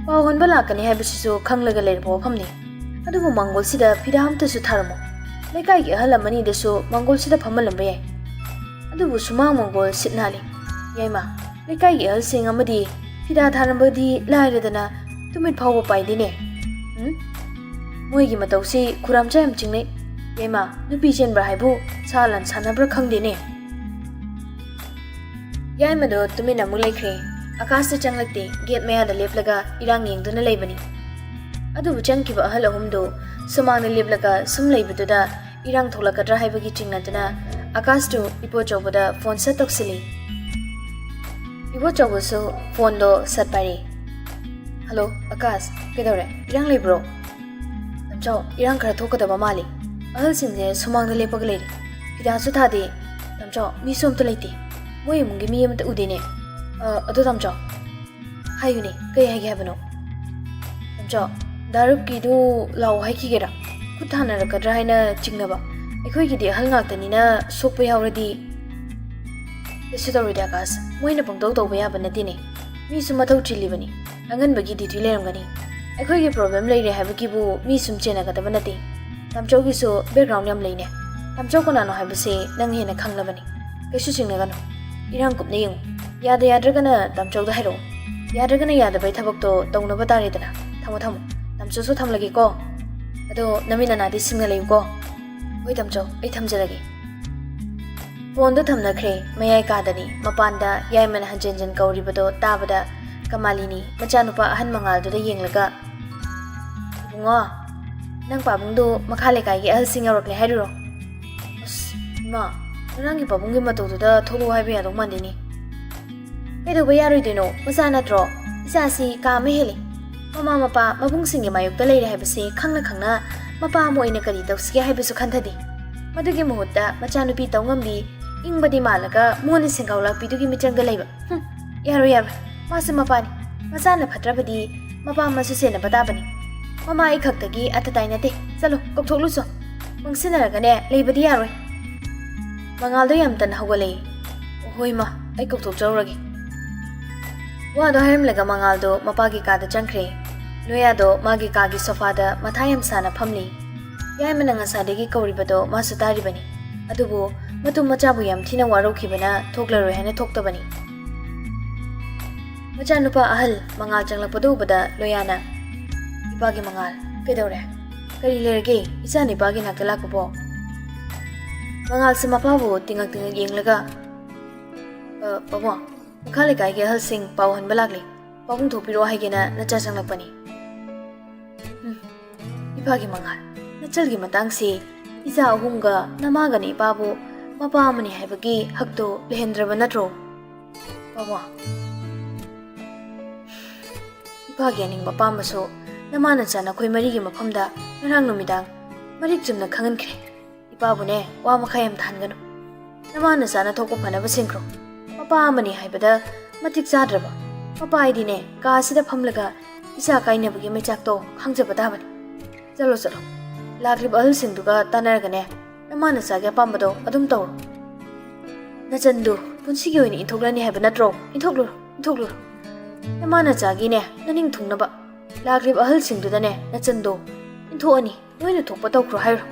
ꯄꯥꯎ ꯍꯟꯕ ꯂꯥꯛꯀꯅꯤ ꯍꯥꯏꯕꯁꯤꯁꯨ ꯈꯪꯂꯒ ꯂꯩꯔꯕ ꯋꯥꯐꯝꯅꯤ꯫ ꯑꯗꯨꯕꯨ ꯃꯥꯡꯒꯣꯜꯁꯤꯗ ꯐꯤꯗꯥ ꯑꯃꯠꯇꯁꯨ ꯊꯥꯔꯝꯃꯣ꯫ ꯂꯩꯀꯥꯏꯒꯤ ꯑꯍꯜ ꯑꯃꯅꯤꯗꯁꯨ ꯃꯥꯡꯒꯣꯜꯁꯤꯗ ꯐꯝꯍꯜꯂꯝꯕ ꯌꯥꯏ꯫ ꯑꯗꯨꯕꯨ ꯁꯨꯃꯥꯡ ꯃꯥꯡꯒꯣꯜ ꯁꯤꯠ ꯅꯥꯜꯂꯤ꯫ ꯌꯥꯏꯃ, ꯂꯩꯀꯥꯏꯒꯤ ꯑꯍꯜꯁꯤꯡ ꯑꯃꯗꯤ ꯐꯤꯗꯥ ꯊꯥꯔꯝꯕꯗꯤ ꯂꯥꯏꯔꯗꯅ ꯇꯨꯃꯤꯠ ꯐꯥꯎꯕ ꯄꯥꯏꯗꯦꯅꯦ꯫ ꯎꯝ? ꯃꯣꯏꯒꯤ ꯃꯇꯧꯁꯤ ꯈꯨꯔꯥꯝꯆꯥ ꯌꯥꯝ ꯆꯤꯡꯅꯩ꯫ ꯌꯥꯏꯃ, ꯅꯨꯄꯤ ꯆꯦꯟꯕ꯭ꯔꯥ ꯍꯥꯏꯕꯨ ꯁꯥ ꯂꯥꯟ ꯁꯥꯟꯅꯕ꯭ꯔꯥ ꯈꯪꯗꯦꯅꯦ꯫" ꯌꯥꯏꯃꯗꯣ ꯇꯨꯃꯤꯟꯅ ꯑꯃꯨꯛ ꯂꯩꯈ꯭ꯔꯦ꯫ ꯑꯀꯥꯁꯇ ꯆꯪꯂꯛꯇꯦ꯫ ꯒꯦꯠ ꯃꯌꯥꯗ ꯂꯦꯞꯂꯒ ꯏꯔꯥꯡ ꯌꯦꯡꯗꯨꯅ ꯂꯩꯕꯅꯤ꯫ ꯑꯗꯨꯕꯨ ꯆꯪꯈꯤꯕ ꯑꯍꯜ ꯑꯍꯨꯝꯗꯨ ꯁꯨꯃꯥꯡꯗ ꯂꯦꯞꯂꯒ ꯁꯨꯝ ꯂꯩꯕꯗꯨꯗ ꯏꯔꯥꯡ ꯊꯣꯛꯂꯛꯀꯗ꯭ꯔꯥ ꯍꯥꯏꯕꯒꯤ ꯆꯤꯡꯅꯗꯨꯅ ꯑꯀꯥꯁꯇꯨ ꯏꯕꯣꯆꯧꯕꯗ ꯐꯣꯟ ꯁꯠ ꯇꯧꯁꯤꯜꯂꯤ꯫ ꯏꯕꯣꯆꯧꯕꯁꯨ ꯐꯣꯟꯗꯣ ꯁꯠ ꯄꯥꯏꯔꯛꯏ꯫ "ꯍꯜꯂꯣ, ꯑꯀꯥꯁ, ꯀꯩꯗꯧꯔꯦ? ꯏꯔꯥꯡ ꯂꯩꯕ꯭ꯔꯣ?" "ꯇꯥꯃꯣꯆꯧ, ꯏꯔꯥꯡ ꯈꯔ ꯊꯣꯛꯀꯗꯕ ꯃꯥꯜꯂꯤ꯫ ꯑꯍꯜꯁꯤꯡꯁꯦ ꯁꯨꯃꯥꯡꯗ ꯂꯦꯞꯄꯒ ꯂꯩꯔꯤ꯫ ꯐꯤꯗꯥꯁꯨ ꯊꯥꯗꯦ꯫ ꯇꯥꯃꯣꯆꯧ, ꯃꯤꯁꯨ ꯑꯝꯇ ꯂꯩꯇꯦ꯫ ꯃꯣꯏ ꯏꯃꯨꯡꯒꯤ ꯃꯤ ꯑꯃꯇ ꯎꯗꯦꯅꯦ꯫ ꯑ, ꯑꯗꯣ ꯇꯥꯃꯣꯆꯧ, ꯍꯥꯏꯌꯨꯅꯦ, ꯀꯩ ꯍꯥꯏꯒꯦ ꯍꯥꯏꯕꯅꯣ?" "ꯇꯥꯃꯣꯆꯧ, ꯗꯥ ꯔꯨꯞꯀꯤꯗꯨ ꯂꯥꯛꯑꯣ ꯍꯥꯏꯈꯤꯒꯦꯔꯥ? ꯈꯨꯠ ꯊꯥꯅꯔꯛꯀꯗ꯭ꯔꯥ ꯍꯥꯏꯅ ꯆꯤꯡꯅꯕ꯫ ꯑꯩꯈꯣꯏꯒꯤꯗꯤ ꯑꯍꯜ ꯉꯥꯛꯇꯅꯤꯅ ꯁꯣꯛꯄ ꯌꯥꯎꯔꯗꯤ꯫" "ꯀꯩꯁꯨ ꯇꯧꯔꯣꯏꯗ ꯑꯀꯥꯁ, ꯃꯣꯏꯅ ꯄꯪꯇꯧ ꯇꯧꯕ ꯌꯥꯕ ꯅꯠꯇꯦꯅꯦ꯫ ꯃꯤꯁꯨ ꯃꯊꯧ ꯆꯤꯜꯂꯤꯕꯅꯤ꯫ ꯑꯉꯟꯕꯒꯤ ꯗ꯭ꯌꯨꯇꯤ ꯂꯩꯔꯝꯒꯅꯤ꯫ ꯑꯩꯈꯣꯏꯒꯤ ꯄ꯭ꯔꯣꯕ꯭ꯂꯦꯝ ꯂꯩꯔꯦ ꯍꯥꯏꯕꯒꯤꯕꯨ ꯃꯤ ꯁꯨꯝ ꯆꯦꯟꯅꯒꯗꯕ ꯅꯠꯇꯦ꯫ ꯇꯥꯝꯆꯧꯒꯤꯁꯨ ꯕꯦꯛꯒ꯭ꯔꯥꯎꯟ ꯌꯥꯝ ꯂꯩꯅꯦ꯫ ꯇꯥꯝꯆꯧ ꯀꯅꯥꯅꯣ ꯍꯥꯏꯕꯁꯦ ꯅꯪ ꯍꯦꯟꯅ ꯈꯪꯂꯕꯅꯤ꯫ ꯀꯩꯁꯨ ꯆꯤꯡꯅꯒꯅꯨ꯫ ꯏꯔꯥꯡ ꯀꯨꯞꯅ ꯌꯦꯡꯉꯨ꯫ ꯌꯥꯗ ꯌꯥꯗ꯭ꯔꯒꯅ ꯇꯥꯝꯆꯧꯗ ꯍꯥꯏꯔꯛꯑꯣ꯫ ꯌꯥꯗ꯭ꯔꯒꯅ ꯌꯥꯗꯕꯩ ꯊꯕꯛꯇꯣ ꯇꯧꯅꯕ ꯇꯥꯔꯦꯗꯅ꯫ ꯊꯝꯃꯣ ꯊꯝꯃꯣ꯫ ꯇꯥꯝꯆꯧꯁꯨ ꯊꯝꯂꯒꯦꯀꯣ꯫ ꯑꯗꯣ ꯅꯃꯤꯠ ꯅꯅꯥꯗꯤ ꯁꯤꯡꯅ ꯂꯩꯌꯨꯀꯣ꯫ ꯍꯣꯏ ꯇꯥꯝꯆꯧ, ꯑꯩ ꯊꯝꯖꯔꯒꯦ꯫ ꯐꯣꯟꯗꯣ ꯊꯝꯅꯈ꯭ꯔꯦ꯫ ꯃꯌꯥꯏ ꯀꯥꯗꯅꯤ꯫ ꯃꯄꯥꯟꯗ ꯌꯥꯏꯃꯅ ꯍꯟꯖꯤꯟ ꯍꯟꯖꯤꯟ ꯀꯧꯔꯤꯕꯗꯣ ꯇꯥꯕꯗ ꯀꯃꯥꯂꯤꯅꯤ ꯃꯆꯥꯅꯨꯄꯥ ꯑꯍꯟ ꯃꯉꯥꯜꯗꯨꯗ ꯌꯦꯡꯂꯒ, "ꯏꯕꯨꯡꯉꯣ, ꯅꯪ ꯄꯥꯕꯨꯡꯗꯣ ꯃꯈꯥ ꯂꯩꯀꯥꯏꯒꯤ ꯑꯍꯜꯁꯤꯡ ꯌꯧꯔꯛꯂꯦ ꯍꯥꯏꯔꯨꯔꯣ?" "ꯑꯁ ꯏꯃꯥ, ꯉꯔꯥꯡꯒꯤ ꯄꯥꯕꯨꯡꯒꯤ ꯃꯇꯧꯗꯨꯗ ꯊꯣꯛꯂꯛꯑꯣ ꯍꯥꯏꯕ ꯌꯥꯗꯧ ꯃꯥꯟꯗꯦꯅꯦ꯫ ꯀꯩꯗꯧꯕ ꯌꯥꯔꯣꯏꯗꯣꯏꯅꯣ? ꯃꯆꯥ ꯅꯠꯇ꯭ꯔꯣ? ꯏꯆꯥꯁꯤ ꯀꯥ ꯑꯃ ꯍꯦꯜꯂꯤ꯫ ꯃꯃꯥ ꯃꯄꯥ ꯃꯕꯨꯡꯁꯤꯡꯒꯤ ꯃꯥꯌꯣꯛꯇ ꯂꯩꯔꯦ ꯍꯥꯏꯕꯁꯤ ꯈꯪꯅ ꯈꯪꯅ ꯃꯄꯥ ꯑꯃ ꯑꯣꯏꯅ ꯀꯔꯤ ꯇꯧꯁꯤꯒꯦ ꯍꯥꯏꯕꯁꯨ ꯈꯟꯊꯗꯦ꯫ ꯃꯗꯨꯒꯤ ꯃꯍꯨꯠꯇ ꯃꯆꯥꯅꯨꯄꯤ ꯇꯧꯉꯝꯕꯤ, ꯏꯪꯕꯗꯤ ꯃꯥꯜꯂꯒ ꯃꯣꯟꯅ ꯁꯦꯡꯒꯥꯎ ꯂꯥꯛꯄꯤꯗꯨꯒꯤ ꯃꯤꯆꯪꯗ ꯂꯩꯕ꯫ ꯍꯨꯝ, ꯌꯥꯔꯣꯏ, ꯌꯥꯔꯣꯏ꯫ ꯃꯥꯁꯨ ꯃꯄꯥꯅꯤ꯫ ꯃꯆꯥꯅ ꯐꯠꯇ꯭ꯔꯕꯗꯤ ꯃꯄꯥ ꯑꯃꯁꯨ ꯁꯦꯟꯅꯕ ꯇꯥꯕꯅꯤ꯫ ꯃꯃꯥ ꯑꯩ ꯈꯛꯇꯒꯤ ꯑꯇꯇꯥꯏ ꯅꯠꯇꯦ꯫ ꯆꯠꯂꯣ, ꯀꯧꯊꯣꯛꯂꯨꯆꯣ꯫ ꯄꯪꯁꯤꯟꯅꯔꯒꯅꯦ ꯂꯩꯕꯗꯤ ꯌꯥꯔꯣꯏ꯫ ꯃꯉꯥꯜꯗꯣ ꯌꯥꯝ ꯇꯟꯅ ꯍꯧꯒꯠꯂꯛꯏ꯫ "ꯍꯣꯏ ꯃꯥ, ꯑꯩ ꯀꯧꯊꯣꯛꯆꯧꯔꯒꯦ꯫" ꯋꯥꯗꯣ ꯍꯥꯏꯔꯝꯂꯒ ꯃꯉꯥꯜꯗꯣ ꯃꯄꯥꯒꯤ ꯀꯥꯗ ꯆꯪꯈ꯭ꯔꯦ꯫ ꯂꯣꯌꯥꯗꯣ ꯃꯥꯒꯤ ꯀꯥꯒꯤ ꯁꯣꯐꯥꯗ ꯃꯊꯥ ꯌꯥꯝ ꯁꯥꯅ ꯐꯝꯂꯤ꯫ ꯌꯥꯏꯃꯅ ꯉꯁꯥꯏꯗꯒꯤ ꯀꯧꯔꯤꯕꯗꯣ ꯃꯥꯁꯨ ꯇꯥꯔꯤꯕꯅꯤ꯫ ꯑꯗꯨꯕꯨ ꯃꯇꯨ ꯃꯆꯥꯕꯨ ꯌꯥꯝ ꯊꯤꯅ ꯋꯥꯔꯧꯈꯤꯕꯅ ꯊꯣꯛꯂꯔꯣꯏ ꯍꯥꯏꯅ ꯊꯣꯛꯇꯕꯅꯤ꯫ ꯃꯆꯥꯅꯨꯄꯥ ꯑꯍꯜ ꯃꯉꯥꯜ ꯆꯪꯂꯛꯄꯗꯨ ꯎꯕꯗ ꯂꯣꯌꯥꯅ, "ꯏꯄꯥꯒꯤ ꯃꯉꯥꯜ, ꯀꯩꯗꯧꯔꯦ? ꯀꯔꯤ ꯂꯩꯔꯒꯦ ꯏꯆꯥ ꯅꯤꯄꯥꯒꯤ ꯅꯥꯛꯇ ꯂꯥꯛꯄꯕꯣ?" ꯃꯉꯥꯜꯁꯨ ꯃꯄꯥꯕꯨ ꯇꯤꯡꯉꯛ ꯇꯤꯡꯉꯛ ꯌꯦꯡꯂꯒ, "ꯑ, ꯄꯥꯕꯨꯡ, ꯃꯈꯥ ꯂꯩꯀꯥꯏꯒꯤ ꯑꯍꯜꯁꯤꯡ ꯄꯥꯎ ꯍꯟꯕ ꯂꯥꯛꯂꯤ꯫ ꯄꯥꯕꯨꯡ ꯊꯣꯛꯄꯤꯔꯛꯑꯣ ꯍꯥꯏꯒꯦꯅ ꯅꯆꯥ ꯆꯪꯂꯛꯄꯅꯤ꯫" ꯎꯝ, ꯏꯄꯥꯒꯤ ꯃꯉꯥꯜ, ꯅꯆꯜꯒꯤ ꯃꯇꯥꯡꯁꯤ ꯏꯆꯥ ꯑꯍꯨꯝꯒ ꯅꯃꯥꯒꯅ ꯏꯄꯥꯕꯨ ꯃꯄꯥ ꯑꯃꯅꯤ ꯍꯥꯏꯕꯒꯤ ꯍꯛꯇꯨ ꯂꯩꯍꯟꯗ꯭ꯔꯕ ꯅꯠꯇ꯭ꯔꯣ? ꯄꯥꯕꯨꯡ, ꯏꯄꯥꯒꯤ ꯑꯅꯤꯡꯕ ꯑꯄꯥꯝꯕꯁꯨ ꯅꯃꯥ ꯅꯆꯥ ꯅꯈꯣꯏ ꯃꯔꯤꯒꯤ ꯃꯐꯝꯗ ꯉꯔꯥꯡ ꯅꯨꯃꯤꯗꯥꯡ ꯃꯔꯤꯛ ꯆꯨꯝꯅ ꯈꯪꯍꯟꯈ꯭ꯔꯦ꯫ ꯏꯄꯥꯕꯨꯅꯦ, ꯋꯥ ꯃꯈꯥ ꯌꯥꯝ ꯊꯥꯟꯒꯅꯨ꯫ ꯅꯃꯥ ꯅꯆꯥꯅ ꯊꯣꯛꯄ ꯐꯅꯕ ꯁꯤꯟꯈ꯭ꯔꯣ꯫ ꯃꯄꯥ ꯑꯃꯅꯤ ꯍꯥꯏꯕꯗ ꯃꯇꯤꯛ ꯆꯥꯗ꯭ꯔꯕ ꯃꯄꯥ ꯍꯥꯏꯗꯤꯅꯦ, ꯀꯥ ꯑꯁꯤꯗ ꯐꯝꯂꯒ ꯏꯆꯥ ꯀꯥꯏꯅꯕꯒꯤ ꯃꯩꯆꯥꯛꯇꯣ ꯈꯥꯡꯖꯕ ꯇꯥꯕꯅꯤ꯫ ꯆꯠꯂꯣ, ꯆꯠꯂꯣ꯫ ꯂꯥꯛꯂꯤꯕ ꯑꯍꯜꯁꯤꯡꯗꯨꯒ ꯇꯥꯟꯅꯔꯒꯅꯦ, ꯅꯃꯥ ꯅꯆꯥꯒꯤ ꯑꯄꯥꯝꯕꯗꯣ ꯑꯗꯨꯝ ꯇꯧꯔꯣ꯫ ꯅꯆꯟꯗꯨ ꯄꯨꯟꯁꯤꯒꯤ ꯑꯣꯏꯅ ꯏꯟꯊꯣꯛꯂꯅꯤ ꯍꯥꯏꯕ ꯅꯠꯇ꯭ꯔꯣ? ꯏꯟꯊꯣꯛꯂꯨꯔꯣ, ꯏꯟꯊꯣꯛꯂꯨꯔꯣ꯫ ꯅꯃꯥ ꯅꯆꯥꯒꯤꯅꯦ, ꯅꯅꯤꯡ ꯊꯨꯡꯅꯕ꯫ ꯂꯥꯛꯂꯤꯕ ꯑꯍꯜꯁꯤꯡꯗꯨꯗꯅꯦ ꯅꯆꯟꯗꯣ ꯏꯟꯊꯣꯛꯑꯅꯤ, ꯅꯣꯏꯅ ꯊꯣꯛꯄ ꯇꯧꯈ꯭ꯔꯣ ꯍꯥꯏꯔꯣ꯫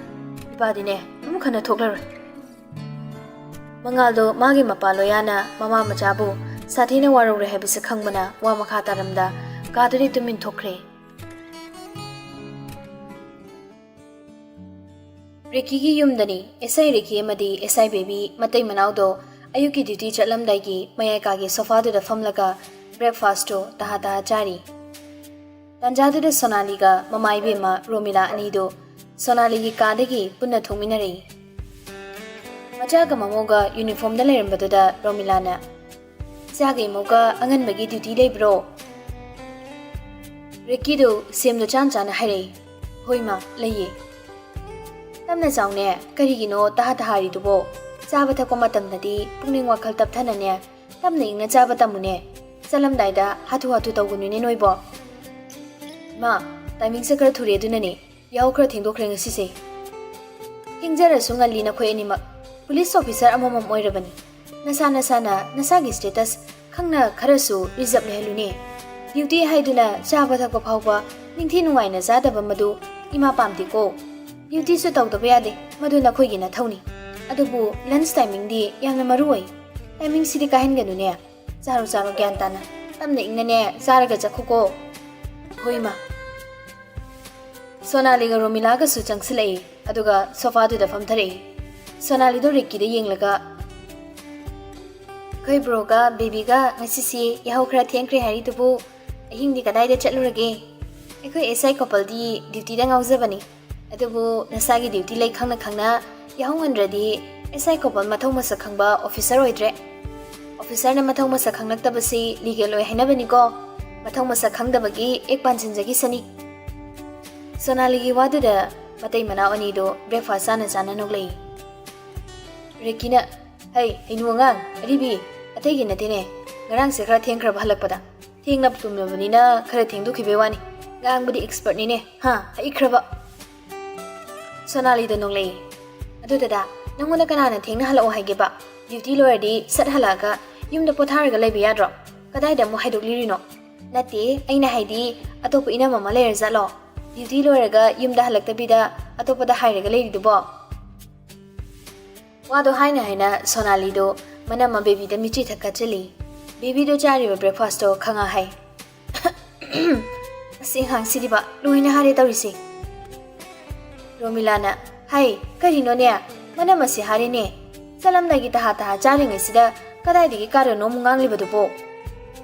ꯏꯄꯥꯗꯤꯅꯦ ꯑꯃꯨꯛ ꯍꯟꯅ ꯊꯣꯛꯂꯔꯣꯏ꯫ ꯃꯉꯥꯜꯗꯣ ꯃꯥꯒꯤ ꯃꯄꯥ ꯂꯣꯌꯥꯅ ꯃꯃꯥ ꯃꯆꯥꯕꯨ ꯁꯥꯊꯤꯅ ꯋꯥꯔꯧꯔꯦ ꯍꯥꯏꯕꯁꯤ ꯈꯪꯕꯅ ꯋꯥ ꯃꯈꯥ ꯇꯥꯔꯝꯗ ꯀꯥꯗꯨꯗꯤ ꯇꯨꯃꯤꯟ ꯊꯣꯛꯈ꯭ꯔꯦ꯫ ꯔꯤꯀꯤꯒꯤ ꯌꯨꯝꯗꯅꯤ꯫ ꯑꯦꯁ ꯑꯥꯏ ꯔꯤꯀꯤ ꯑꯃꯗꯤ ꯑꯦꯁ ꯑꯥꯏ ꯕꯦꯕꯤ ꯃꯇꯩ ꯃꯅꯥꯎꯗꯣ ꯑꯌꯨꯛꯀꯤ ꯗ꯭ꯌꯨꯇꯤ ꯆꯠꯂꯝꯗꯥꯏꯒꯤ ꯃꯌꯥꯏ ꯀꯥꯒꯤ ꯁꯣꯐꯥꯗꯨꯗ ꯐꯝꯂꯒ ꯕ꯭ꯔꯦꯛꯐꯥꯁꯇꯣ ꯇꯍꯥ ꯇꯍꯥ ꯆꯥꯔꯤ꯫ ꯇꯥꯟꯖꯥꯗꯨꯗ ꯁꯣꯅꯥꯂꯤꯒ ꯃꯃꯥ ꯏꯕꯦꯝꯃ ꯔꯣꯃꯤꯂꯥ ꯑꯅꯤꯗꯨ ꯁꯣꯅꯥꯂꯤꯒꯤ ꯀꯥꯗꯒꯤ ꯄꯨꯟꯅ ꯊꯣꯛꯃꯤꯟꯅꯔꯛꯏ꯫ ꯃꯆꯥꯒ ꯃꯃꯧꯒ ꯌꯨꯅꯤꯐꯣꯔꯝꯗ ꯂꯩꯔꯝꯕꯗꯨꯗ ꯔꯣꯃꯤꯂꯥꯅ, "ꯏꯆꯥꯒ ꯏꯃꯧꯒ ꯑꯉꯟꯕꯒꯤ ꯗ꯭ꯌꯨꯇꯤ ꯂꯩꯕ꯭ꯔꯣ?" ꯔꯤꯀꯤꯗꯨ ꯁꯦꯝꯗꯣ ꯆꯥꯟ ꯆꯥꯅ ꯍꯥꯏꯔꯛꯏ, "ꯍꯣꯏ ꯃꯥ, ꯂꯩꯌꯦ꯫" "ꯇꯞꯅ ꯆꯥꯎꯅꯦ, ꯀꯔꯤꯒꯤꯅꯣ ꯇꯍꯥ ꯇꯍꯥꯔꯤꯗꯨꯕꯣ? ꯆꯥꯕ ꯊꯛꯄ ꯃꯇꯝꯗꯗꯤ ꯄꯨꯛꯅꯤꯡ ꯋꯥꯈꯜ ꯇꯞꯊꯅꯅꯦ, ꯇꯞꯅ ꯏꯪꯅ ꯆꯥꯕ ꯇꯝꯃꯨꯅꯦ꯫ ꯆꯠꯂꯝꯗꯥꯏꯗ ꯍꯥꯊꯨ ꯍꯥꯊꯨ ꯇꯧꯒꯅꯨꯅꯦ ꯅꯣꯏꯕꯣ꯫" "ꯃꯥ, ꯇꯥꯏꯃꯤꯡꯁꯦ ꯈꯔ ꯊꯨꯔꯦ, ꯑꯗꯨꯅꯅꯦ ꯌꯥꯍꯧ ꯈꯔ ꯊꯦꯡꯗꯣꯛꯈ꯭ꯔꯦ ꯉꯁꯤꯁꯦ꯫" "ꯊꯦꯡꯖꯔꯁꯨ ꯉꯜꯂꯤ ꯅꯈꯣꯏ ꯑꯅꯤꯃꯛ꯫ ꯄꯨꯂꯤꯁ ꯑꯣꯐꯤꯁꯥꯔ ꯑꯃꯃꯝ ꯑꯣꯏꯔꯕꯅꯤ꯫ ꯅꯁꯥ ꯅꯁꯥꯅ ꯅꯁꯥꯒꯤ ꯁ꯭ꯇꯦꯇꯁ ꯈꯪꯅ ꯈꯔꯁꯨ ꯔꯤꯖꯔꯕ ꯂꯩꯍꯜꯂꯨꯅꯦ꯫ ꯗ꯭ꯌꯨꯇꯤ ꯍꯥꯏꯗꯨꯅ ꯆꯥꯕ ꯊꯛꯄ ꯐꯥꯎꯕ ꯅꯤꯡꯊꯤ ꯅꯨꯡꯉꯥꯏꯅ ꯆꯥꯗꯕ ꯃꯗꯨ ꯏꯃꯥ ꯄꯥꯝꯗꯦꯀꯣ꯫ ꯗ꯭ꯌꯨꯇꯤꯁꯨ ꯇꯧꯗꯕ ꯌꯥꯗꯦ, ꯃꯗꯨ ꯅꯈꯣꯏꯒꯤ ꯅꯊꯧꯅꯤ꯫ ꯑꯗꯨꯕꯨ ꯂꯟꯆ ꯇꯥꯏꯃꯤꯡꯗꯤ ꯌꯥꯝꯅ ꯃꯔꯨ ꯑꯣꯏ꯫ ꯇꯥꯏꯃꯤꯡꯁꯤꯗꯤ ꯀꯥꯏꯍꯟꯒꯅꯨꯅꯦ꯫ ꯆꯥꯔꯣ ꯆꯥꯔꯣ ꯒ꯭ꯌꯥꯟ ꯇꯥꯅ꯫ ꯇꯞꯅ ꯏꯪꯅꯅꯦ ꯆꯥꯔꯒ ꯆꯠꯈꯣꯀꯣ꯫" "ꯍꯣꯏ ꯏꯃꯥ꯫" ꯁꯣꯅꯥꯂꯤꯒ ꯔꯣꯃꯤꯂꯥꯒꯁꯨ ꯆꯪꯁꯤꯜꯂꯛꯏ, ꯑꯗꯨꯒ ꯁꯣꯐꯥꯗꯨꯗ ꯐꯝꯊꯔꯛꯏ꯫ ꯁꯣꯅꯥꯂꯤꯗꯣ ꯔꯤꯛꯀꯤꯗ ꯌꯦꯡꯂꯒ, "ꯑꯩꯈꯣꯏ ꯕ꯭ꯔꯣꯒ ꯕꯦꯕꯤꯒ ꯉꯁꯤꯁꯤ ꯌꯥꯍꯧ ꯈꯔ ꯊꯦꯡꯈ꯭ꯔꯦ ꯍꯥꯏꯔꯤꯗꯨꯕꯨ ꯑꯍꯤꯡꯗꯤ ꯀꯗꯥꯏꯗ ꯆꯠꯂꯨꯔꯒꯦ? ꯑꯩꯈꯣꯏ ꯑꯦꯁ ꯑꯥꯏ ꯀꯣꯄꯜꯗꯤ ꯗ꯭ꯌꯨꯇꯤꯗ ꯉꯥꯎꯖꯕꯅꯤ, ꯑꯗꯨꯕꯨ ꯅꯁꯥꯒꯤ ꯗ꯭ꯌꯨꯇꯤ ꯂꯩ ꯈꯪꯅ ꯈꯪꯅ ꯌꯥꯍꯧ ꯉꯟꯗ꯭ꯔꯗꯤ ꯑꯦꯁ ꯑꯥꯏ ꯀꯣꯄꯜ ꯃꯊꯧ ꯃꯁꯛ ꯈꯪꯕ ꯑꯣꯐꯤꯁꯥꯔ ꯑꯣꯏꯗ꯭ꯔꯦ꯫ ꯑꯣꯐꯤꯁꯥꯔꯅ ꯃꯊꯧ ꯃꯁꯛ ꯈꯪꯂꯛꯇꯕꯁꯤ ꯂꯤꯒꯦꯜ ꯑꯣꯏ ꯍꯥꯏꯅꯕꯅꯤꯀꯣ꯫ ꯃꯊꯧ ꯃꯁꯛ ꯈꯪꯗꯕꯒꯤ ꯑꯦꯛ ꯄꯥꯟꯁꯤꯟꯖꯈꯤꯁꯅꯤ꯫" ꯁꯣꯅꯥꯂꯤꯒꯤ ꯋꯥꯗꯨꯗ ꯃꯇꯩ ꯃꯅꯥꯎ ꯑꯅꯤꯗꯨ ꯕ꯭ꯔꯦꯛꯐꯥꯁ ꯆꯥꯅ ꯆꯥꯅ ꯅꯣꯛꯂꯛꯏ꯫ ꯔꯤꯀꯤꯅ, "ꯍꯩ, ꯍꯩꯅꯨ ꯑꯉꯥꯡ, ꯑꯔꯤꯕꯤ, ꯑꯇꯩꯒꯤ ꯅꯠꯇꯦꯅꯦ꯫ ꯉꯔꯥꯡꯁꯦ ꯈꯔ ꯊꯦꯡꯈ꯭ꯔꯕ ꯍꯜꯂꯛꯄꯗ꯫ ꯊꯦꯡꯅ ꯇꯨꯝꯂꯕꯅꯤꯅ ꯈꯔ ꯊꯦꯡꯗꯣꯛꯈꯤꯕꯩ ꯋꯥꯅꯤ꯫ ꯉꯥꯡꯕꯗꯤ ꯑꯦꯛꯁꯄꯔꯠꯅꯤꯅꯦ, ꯍꯥ, ꯍꯩꯈ꯭ꯔꯕ꯫" ꯁꯣꯅꯥꯂꯤꯗ ꯅꯣꯛꯂꯛꯏ꯫ "ꯑꯗꯨ ꯗꯗꯥ, ꯅꯪꯉꯣꯟꯗ ꯀꯅꯥꯅ ꯊꯦꯡꯅ ꯍꯜꯂꯛꯑꯣ ꯍꯥꯏꯒꯦꯕ? ꯗ꯭ꯌꯨꯇꯤ ꯂꯣꯏꯔꯗꯤ ꯁꯠ ꯍꯜꯂꯛꯑꯒ ꯌꯨꯝꯗ ꯄꯣꯊꯥꯔꯒ ꯂꯩꯕ ꯌꯥꯗ꯭ꯔꯣ? ꯀꯗꯥꯏꯗ ꯑꯃꯨꯛ ꯍꯥꯏꯗꯣꯛꯂꯤꯔꯤꯅꯣ?" ꯅꯠꯇꯦ, ꯑꯩꯅ ꯍꯥꯏꯗꯤ ꯑꯇꯣꯞꯄ ꯏꯅꯝ ꯑꯃ ꯂꯩꯔꯖꯥꯠꯂꯣ? ꯗ꯭ꯌꯨꯇꯤ ꯂꯣꯏꯔꯒ ꯌꯨꯝꯗ ꯍꯜꯂꯛꯇꯕꯤꯗ ꯑꯇꯣꯞꯄꯗ ꯍꯥꯏꯔꯒ ꯂꯩꯔꯤꯗꯨꯕꯣ? ꯋꯥꯗꯣ ꯍꯥꯏꯅ ꯍꯥꯏꯅ ꯁꯣꯅꯥꯂꯤꯗꯣ ꯃꯅꯝ ꯑꯃ ꯕꯦꯕꯤꯗ ꯃꯤꯠꯆꯤ ꯊꯛꯀꯠꯆꯜꯂꯤ꯫ ꯕꯦꯕꯤꯗꯣ ꯆꯥꯔꯤꯕ ꯕ꯭ꯔꯦꯛꯐꯥꯁꯇꯣ ꯈꯪꯉꯥ ꯍꯥꯏ꯫ ꯑꯁꯤ ꯑꯉꯥꯡꯁꯤꯗꯤꯕ ꯂꯣꯏꯅ ꯍꯥꯏꯔꯦ ꯇꯧꯔꯤꯁꯦ꯫ ꯔꯣꯃꯤꯂꯥꯅ, "ꯍꯩ, ꯀꯔꯤꯅꯣꯅꯦ? ꯃꯅꯝ ꯑꯁꯤ ꯍꯥꯏꯔꯦꯅꯦ꯫ ꯆꯠꯂꯝꯗꯥꯏꯒꯤ ꯇꯍꯥ ꯇꯍꯥ ꯆꯥꯔꯤꯉꯩꯁꯤꯗ ꯀꯗꯥꯏꯗꯒꯤ ꯀꯥꯔꯅꯣ ꯑꯃꯨꯛ ꯉꯥꯡꯂꯤꯕꯗꯨꯕꯣ?"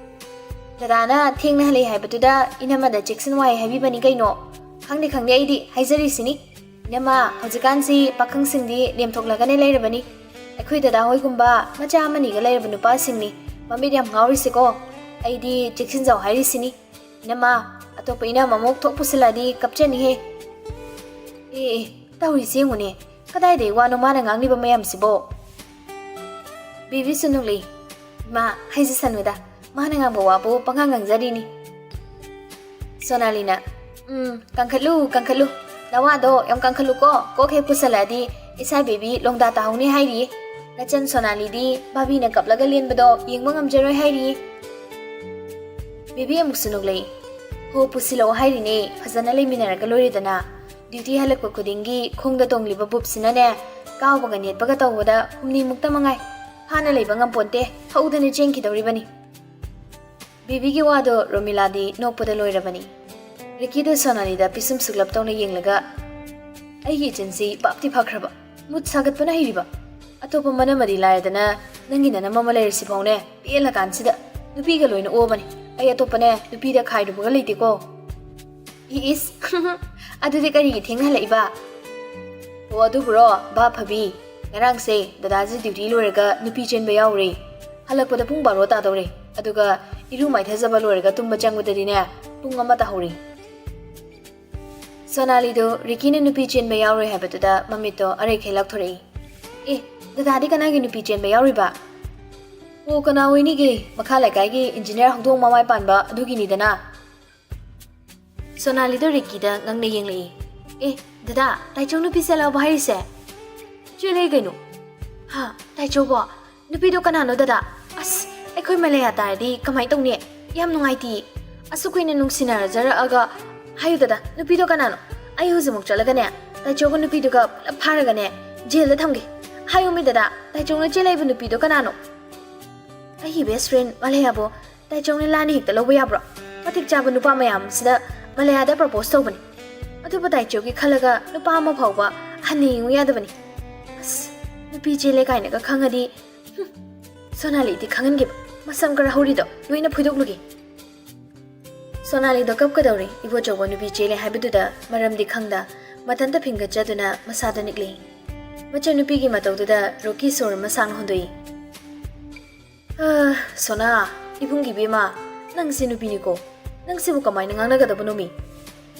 ꯗꯗꯥꯅ ꯊꯦꯡꯅ ꯍꯜꯂꯛꯏ ꯍꯥꯏꯕꯗꯨꯗ ꯏꯅꯝꯃꯗ ꯆꯦꯛꯁꯤꯟ ꯋꯥꯏ ꯍꯥꯏꯕꯤꯕꯅꯤ ꯀꯩꯅꯣ꯫ ꯈꯪꯗꯦ ꯈꯪꯗꯦ, ꯑꯩꯗꯤ ꯍꯥꯏꯖꯔꯤꯁꯤꯅꯤ꯫ ꯏꯅꯝꯃ, ꯍꯧꯖꯤꯛꯀꯥꯟꯁꯤ ꯄꯥꯈꯪꯁꯤꯡꯗꯤ ꯂꯦꯝꯊꯣꯛꯂꯒꯅꯦ ꯂꯩꯔꯕꯅꯤ꯫ ꯑꯩꯈꯣꯏ ꯗꯗꯥ ꯍꯣꯏꯒꯨꯝꯕ ꯃꯆꯥ ꯑꯃꯅꯤꯒ ꯂꯩꯔꯕ ꯅꯨꯄꯥꯁꯤꯡꯅꯤ ꯃꯃꯤꯠ ꯌꯥꯝ ꯉꯥꯎꯔꯤꯁꯤꯀꯣ꯫ ꯑꯩꯗꯤ ꯆꯦꯛꯁꯤꯟꯖꯧ ꯍꯥꯏꯔꯤꯁꯤꯅꯤ꯫ ꯏꯅꯝꯃ, ꯑꯇꯣꯞꯄ ꯏꯅꯝꯃ ꯑꯃꯨꯛ ꯊꯣꯛ ꯄꯨꯁꯤꯜꯂꯛꯑꯗꯤ ꯀꯞꯆꯅꯤꯍꯦ꯫ ꯑꯦ, ꯑꯦ, ꯇꯧꯔꯤꯁꯤ ꯌꯦꯡꯉꯨꯅꯦ꯫ ꯀꯗꯥꯏꯗꯩ ꯋꯥꯅꯣ ꯃꯥꯅ ꯉꯥꯡꯂꯤꯕ ꯃꯌꯥꯝꯁꯤꯕꯣ? ꯕꯦꯕꯤꯁꯨ ꯅꯣꯛꯂꯛꯏ꯫ ꯏꯃꯥ, ꯍꯥꯏꯖꯁꯅꯨꯗ꯫ ꯃꯥꯅ ꯉꯥꯡꯕ ꯋꯥꯕꯨ ꯄꯉꯥꯡ ꯉꯥꯡꯖꯔꯤꯅꯤ꯫ ꯁꯣꯅꯥꯂꯤꯅ, "ꯎꯝ, ꯀꯟꯈꯠꯂꯨ, ꯀꯟꯈꯠꯂꯨ꯫ ꯅꯋꯥꯗꯣ ꯌꯥꯝ ꯀꯟꯈꯠꯂꯨꯀꯣ꯫ ꯀꯣꯛ ꯍꯦꯛ ꯄꯨꯁꯜꯂꯛꯑꯗꯤ ꯏꯁꯥ ꯕꯦꯕꯤ ꯂꯣꯡꯗꯥ ꯇꯥꯍꯧꯅꯤ ꯍꯥꯏꯔꯤꯌꯦ꯫ ꯅꯆꯟ ꯁꯣꯅꯥꯂꯤꯗꯤ ꯚꯥꯕꯤꯅ ꯀꯞꯂꯒ ꯂꯦꯟꯕꯗꯣ ꯌꯦꯡꯕ ꯉꯝꯖꯔꯣꯏ ꯍꯥꯏꯔꯤꯌꯦ꯫" ꯕꯦꯕꯤ ꯑꯃꯨꯛꯁꯨ ꯅꯣꯛꯂꯛꯏ꯫ "ꯍꯣ, ꯄꯨꯁꯤꯜꯂꯛꯑꯣ ꯍꯥꯏꯔꯤꯅꯦ, ꯐꯖꯅ ꯂꯩꯃꯤꯟꯅꯔꯒ ꯂꯣꯏꯔꯦꯗꯅ꯫ ꯗ꯭ꯌꯨꯇꯤ ꯍꯜꯂꯛꯄ ꯈꯨꯗꯤꯡꯒꯤ ꯈꯣꯡꯗ ꯇꯣꯡꯂꯤꯕ ꯕꯨꯞꯁꯤꯅꯅꯦ, ꯀꯥꯎꯕꯒ ꯅꯦꯠꯄꯒ ꯇꯧꯕꯗ ꯍꯨꯝꯅꯤꯃꯨꯛꯇ ꯃꯉꯥꯏ꯫ ꯐꯥꯅ ꯂꯩꯕ ꯉꯝꯄꯣꯟꯇꯦ, ꯍꯧꯗꯅ ꯆꯦꯟꯈꯤꯗꯧꯔꯤꯕꯅꯤ꯫" ꯕꯦꯕꯤꯒꯤ ꯋꯥꯗꯣ ꯔꯣꯃꯤꯂꯥꯗꯤ ꯅꯣꯛꯄꯗ ꯂꯣꯏꯔꯕꯅꯤ꯫ ꯔꯤꯀꯤꯗꯣ ꯁꯣꯅꯥꯂꯤꯗ ꯄꯤꯁꯨꯝ ꯁꯨꯛꯂꯞ ꯇꯧꯅ ꯌꯦꯡꯂꯒ, "ꯑꯩꯒꯤ ꯏꯆꯟꯁꯤ ꯚꯥꯞꯇꯤ ꯐꯈ꯭ꯔꯕ, ꯃꯨꯠ ꯁꯥꯒꯠꯄꯅ ꯍꯩꯔꯤꯕ꯫ ꯑꯇꯣꯞꯄ ꯃꯅꯝ ꯑꯗꯤ ꯂꯥꯏꯔꯗꯅ, ꯅꯪꯒꯤ ꯅꯅꯝ ꯑꯃ ꯂꯩꯔꯤꯁꯤꯐꯥꯎꯅꯦ ꯄꯦꯜꯂꯀꯥꯟꯁꯤꯗ ꯅꯨꯄꯤꯒ ꯂꯣꯏꯅ ꯑꯣꯕꯅꯤ꯫ ꯑꯩ ꯑꯇꯣꯞꯄꯅꯦ ꯅꯨꯄꯤꯗ ꯈꯥꯏꯔꯨꯕꯒ ꯂꯩꯇꯦꯀꯣ꯫" "ꯏꯁ, ꯑꯗꯨꯗꯤ ꯀꯔꯤꯒꯤ ꯊꯦꯡꯅ ꯍꯜꯂꯛꯏꯕ?" "ꯑꯣ, ꯑꯗꯨꯕꯨꯔꯣ, ꯚꯥꯞ ꯐꯕꯤ, ꯉꯔꯥꯡꯁꯦ ꯗꯗꯥꯁꯦ ꯗ꯭ꯌꯨꯇꯤ ꯂꯣꯏꯔꯒ ꯅꯨꯄꯤ ꯆꯦꯟꯕ ꯌꯥꯎꯔꯦ꯫ ꯍꯜꯂꯛꯄꯗ ꯄꯨꯡ ꯕꯥꯔꯣ ꯇꯥꯗꯧꯔꯦ꯫ ꯑꯗꯨꯒ ꯏꯔꯨ ꯃꯥꯏꯊꯖꯕ ꯂꯣꯏꯔꯒ ꯇꯨꯝꯕ ꯆꯪꯕꯗꯗꯤꯅꯦ, ꯄꯨꯡ ꯑꯃ ꯇꯥꯍꯧꯔꯦ꯫" ꯁꯣꯅꯥꯂꯤꯗꯣ ꯔꯤꯀꯤꯅ ꯅꯨꯄꯤ ꯆꯦꯟꯕ ꯌꯥꯎꯔꯣꯏ ꯍꯥꯏꯕꯗꯨꯗ ꯃꯃꯤꯠꯇꯣ ꯑꯔꯩꯈꯩ ꯂꯥꯎꯊꯣꯔꯛꯏ꯫ "ꯑꯦ, ꯗꯗꯥꯗꯤ ꯀꯅꯥꯒꯤ ꯅꯨꯄꯤ ꯆꯦꯟꯕ ꯌꯥꯎꯔꯤꯕ?" "ꯑꯣ, ꯀꯅꯥ ꯑꯣꯏꯅꯤꯒꯦ? ꯃꯈꯥ ꯂꯩꯀꯥꯏꯒꯤ ꯏꯟꯖꯤꯅꯤꯌꯥꯔ ꯍꯧꯗꯣꯡ ꯃꯃꯥꯏ ꯄꯥꯟꯕ ꯑꯗꯨꯒꯤꯅꯤꯗꯅ꯫" ꯁꯣꯅꯥꯂꯤꯗꯣ ꯔꯤꯀꯤꯗ ꯉꯛꯅ ꯌꯦꯡꯂꯛꯏ꯫ "ꯑꯦ, ꯗꯗꯥ, ꯇꯥꯏꯆꯧ ꯅꯨꯄꯤ ꯆꯦꯜꯂꯛꯑꯕꯣ ꯍꯥꯏꯔꯤꯁꯦ?" "ꯆꯦꯜꯂꯛꯑꯦ ꯀꯩꯅꯣ꯫" "ꯍꯥ, ꯇꯥꯏꯆꯧꯕꯣ? ꯅꯨꯄꯤꯗꯣ ꯀꯅꯥꯅꯣ ꯗꯗꯥ? ꯑꯁ, ꯑꯩꯈꯣꯏ ꯃꯂꯦꯌꯥ ꯇꯥꯔꯗꯤ ꯀꯃꯥꯏ ꯇꯧꯅꯤ? ꯌꯥꯝ ꯅꯨꯡꯉꯥꯏꯇꯦ꯫ ꯑꯁꯨꯛ ꯀꯨꯏꯅ ꯅꯨꯡꯁꯤꯅꯖꯔꯛꯑꯒ, ꯍꯥꯏꯌꯨ ꯗꯗꯥ, ꯅꯨꯄꯤꯗꯣ ꯀꯅꯥꯅꯣ? ꯑꯩ ꯍꯧꯖꯤꯛꯃꯛ ꯆꯠꯂꯒꯅꯦ, ꯇꯥꯏꯆꯧꯒ ꯅꯨꯄꯤꯗꯨꯒ ꯄꯨꯂꯞ ꯐꯥꯔꯒꯅꯦ, ꯖꯦꯜꯗ ꯊꯝꯒꯦ꯫ ꯍꯥꯏꯌꯨꯃꯤ ꯗꯗꯥ, ꯇꯥꯏꯆꯧꯅ ꯆꯦꯜꯂꯛꯏꯕ ꯅꯨꯄꯤꯗꯣ ꯀꯅꯥꯅꯣ? ꯑꯩꯒꯤ ꯕꯦꯁ ꯐ꯭ꯔꯦꯟ ꯃꯥꯂꯦꯌꯥꯕꯨ ꯇꯥꯏꯆꯧꯅ ꯂꯥꯟꯅ ꯍꯦꯛꯇ ꯂꯧꯕ ꯌꯥꯕ꯭ꯔꯣ? ꯃꯇꯤꯛ ꯆꯥꯕ ꯅꯨꯄꯥ ꯃꯌꯥꯝꯁꯤꯗ ꯃꯥꯂꯦꯌꯥꯗ ꯄ꯭ꯔꯄꯣꯁ ꯇꯧꯕꯅꯤ꯫ ꯑꯗꯨꯕꯨ ꯇꯥꯏꯆꯧꯒꯤ ꯈꯜꯂꯒ ꯅꯨꯄꯥ ꯑꯃ ꯐꯥꯎꯕ ꯍꯟꯅ ꯌꯦꯡꯉꯨ ꯌꯥꯗꯕꯅꯤ꯫ ꯑꯁ, ꯅꯨꯄꯤ ꯆꯦꯜꯂꯦ ꯀꯥꯏꯅꯒ ꯈꯪꯉꯗꯤ, ꯍꯨꯝ, ꯁꯣꯅꯥꯂꯤꯗꯤ ꯈꯪꯍꯟꯒꯦꯕ꯫ ꯃꯁꯝ ꯈꯔ ꯍꯧꯔꯤꯗꯣ ꯂꯣꯏꯅ ꯐꯣꯏꯗꯣꯛꯂꯨꯒꯦ꯫ ꯁꯣꯅꯥꯂꯤꯗꯣ ꯀꯞꯀꯗꯧꯔꯦ꯫ ꯏꯕꯣꯆꯧꯕ ꯅꯨꯄꯤ ꯆꯦꯜꯂꯦ ꯍꯥꯏꯕꯗꯨꯗ ꯃꯔꯝꯗꯤ ꯈꯪꯗ, ꯃꯊꯟꯇ ꯐꯤꯡꯒꯠꯆꯗꯨꯅ ꯃꯁꯥꯗ ꯅꯤꯛꯂꯤ꯫ ꯃꯆꯟꯅꯨꯄꯤꯒꯤ ꯃꯇꯧꯗꯨꯗ ꯔꯣꯀꯤ ꯁꯣꯔ ꯑꯃ ꯁꯥꯡꯅ ꯍꯣꯟꯗꯣꯛꯏ꯫ "ꯑ, ꯁꯣꯅꯥ, ꯏꯕꯨꯡꯒꯤ ꯏꯕꯦꯝꯃ, ꯅꯪꯁꯤ ꯅꯨꯄꯤꯅꯤꯀꯣ꯫ ꯅꯪꯁꯤꯕꯨ ꯀꯃꯥꯏꯅ ꯉꯥꯡꯅꯒꯗꯕꯅꯣꯃꯤ?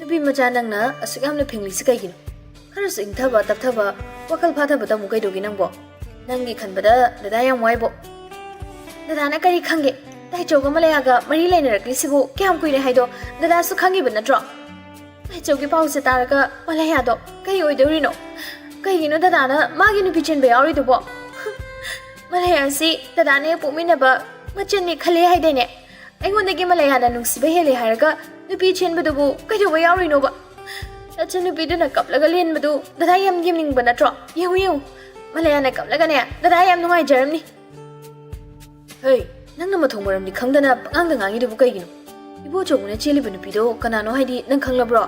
ꯅꯨꯄꯤ ꯃꯆꯥ ꯅꯪꯅ ꯑꯁꯨꯛ ꯌꯥꯝꯅ ꯐꯤꯡꯂꯤꯁꯤ ꯀꯩꯒꯤꯅꯣ? ꯈꯔꯁꯨ ꯏꯪꯊꯕ, ꯇꯞꯊꯕ, ꯋꯥꯈꯜ ꯐꯥꯊꯕ ꯇꯝꯃꯨ ꯀꯩꯗꯧꯒꯦ ꯅꯪꯕꯣ? ꯅꯪꯒꯤ ꯈꯟꯕꯗ ꯗꯗꯥ ꯌꯥꯝ ꯋꯥꯏꯕꯣ꯫ ꯗꯗꯥꯅ ꯀꯔꯤ ꯈꯪꯒꯦ? ꯇꯥꯏꯆꯧꯒ ꯃꯥꯂꯦꯌꯥꯒ ꯃꯔꯤ ꯂꯩꯅꯔꯛꯂꯤꯁꯤꯕꯨ ꯀꯌꯥꯝ ꯀꯨꯏꯔꯦ ꯍꯥꯏꯗꯣ ꯗꯗꯥꯁꯨ ꯈꯪꯉꯤꯕ ꯅꯠꯇ꯭ꯔꯣ? ꯇꯥꯏꯆꯧꯒꯤ ꯄꯥꯎꯁꯦ ꯇꯥꯔꯒ ꯃꯥꯂꯦꯌꯥꯗꯣ ꯀꯩ ꯑꯣꯏꯗꯧꯔꯤꯅꯣ? ꯀꯩꯒꯤꯅꯣ ꯗꯗꯥꯅ ꯃꯥꯒꯤ ꯅꯨꯄꯤ ꯆꯦꯟꯕ ꯌꯥꯎꯔꯤꯗꯨꯕꯣ? ꯃꯥꯂꯦꯌꯥꯁꯤ ꯗꯗꯥꯅ ꯍꯦꯛ ꯄꯣꯛꯃꯤꯟꯅꯕ ꯃꯆꯟꯅꯤ ꯈꯜꯂꯦ ꯍꯥꯏꯗꯥꯏꯅꯦ? ꯑꯩꯉꯣꯟꯗꯒꯤ ꯃꯥꯂꯦꯌꯥꯅ ꯅꯨꯡꯁꯤꯕ ꯍꯦꯜꯂꯦ ꯍꯥꯏꯔꯒ ꯅꯨꯄꯤ ꯆꯦꯟꯕꯗꯨꯕꯨ ꯀꯩꯗꯧꯕ ꯌꯥꯎꯔꯤꯅꯣꯕ? ꯅꯆꯟꯅꯨꯄꯤꯗꯨꯅ ꯀꯞꯂꯒ ꯂꯦꯟꯕꯗꯨ ꯗꯗꯥ ꯌꯥꯝ ꯌꯦꯡꯅꯤꯡꯕ ꯅꯠꯇ꯭ꯔꯣ? ꯌꯦꯡꯉꯨ, ꯌꯦꯡꯉꯨ, ꯃꯥꯂꯦꯌꯥꯅ ꯀꯞꯂꯒꯅꯦ ꯗꯗꯥ ꯌꯥꯝ ꯅꯨꯡꯉꯥꯏꯖꯔꯝꯅꯤ꯫ ꯍꯩ, ꯅꯪꯅ ꯃꯊꯣꯡ ꯃꯔꯝꯗꯤ ꯈꯪꯗꯅ ꯄꯉꯥꯡꯗ ꯉꯥꯡꯉꯤꯗꯨꯕꯨ ꯀꯩꯒꯤꯅꯣ? ꯏꯕꯣꯆꯧꯕꯅ ꯆꯦꯜꯂꯤꯕ ꯅꯨꯄꯤꯗꯣ ꯀꯅꯥꯅꯣ ꯍꯥꯏꯗꯤ ꯅꯪ ꯈꯪꯂꯕ꯭ꯔꯣ?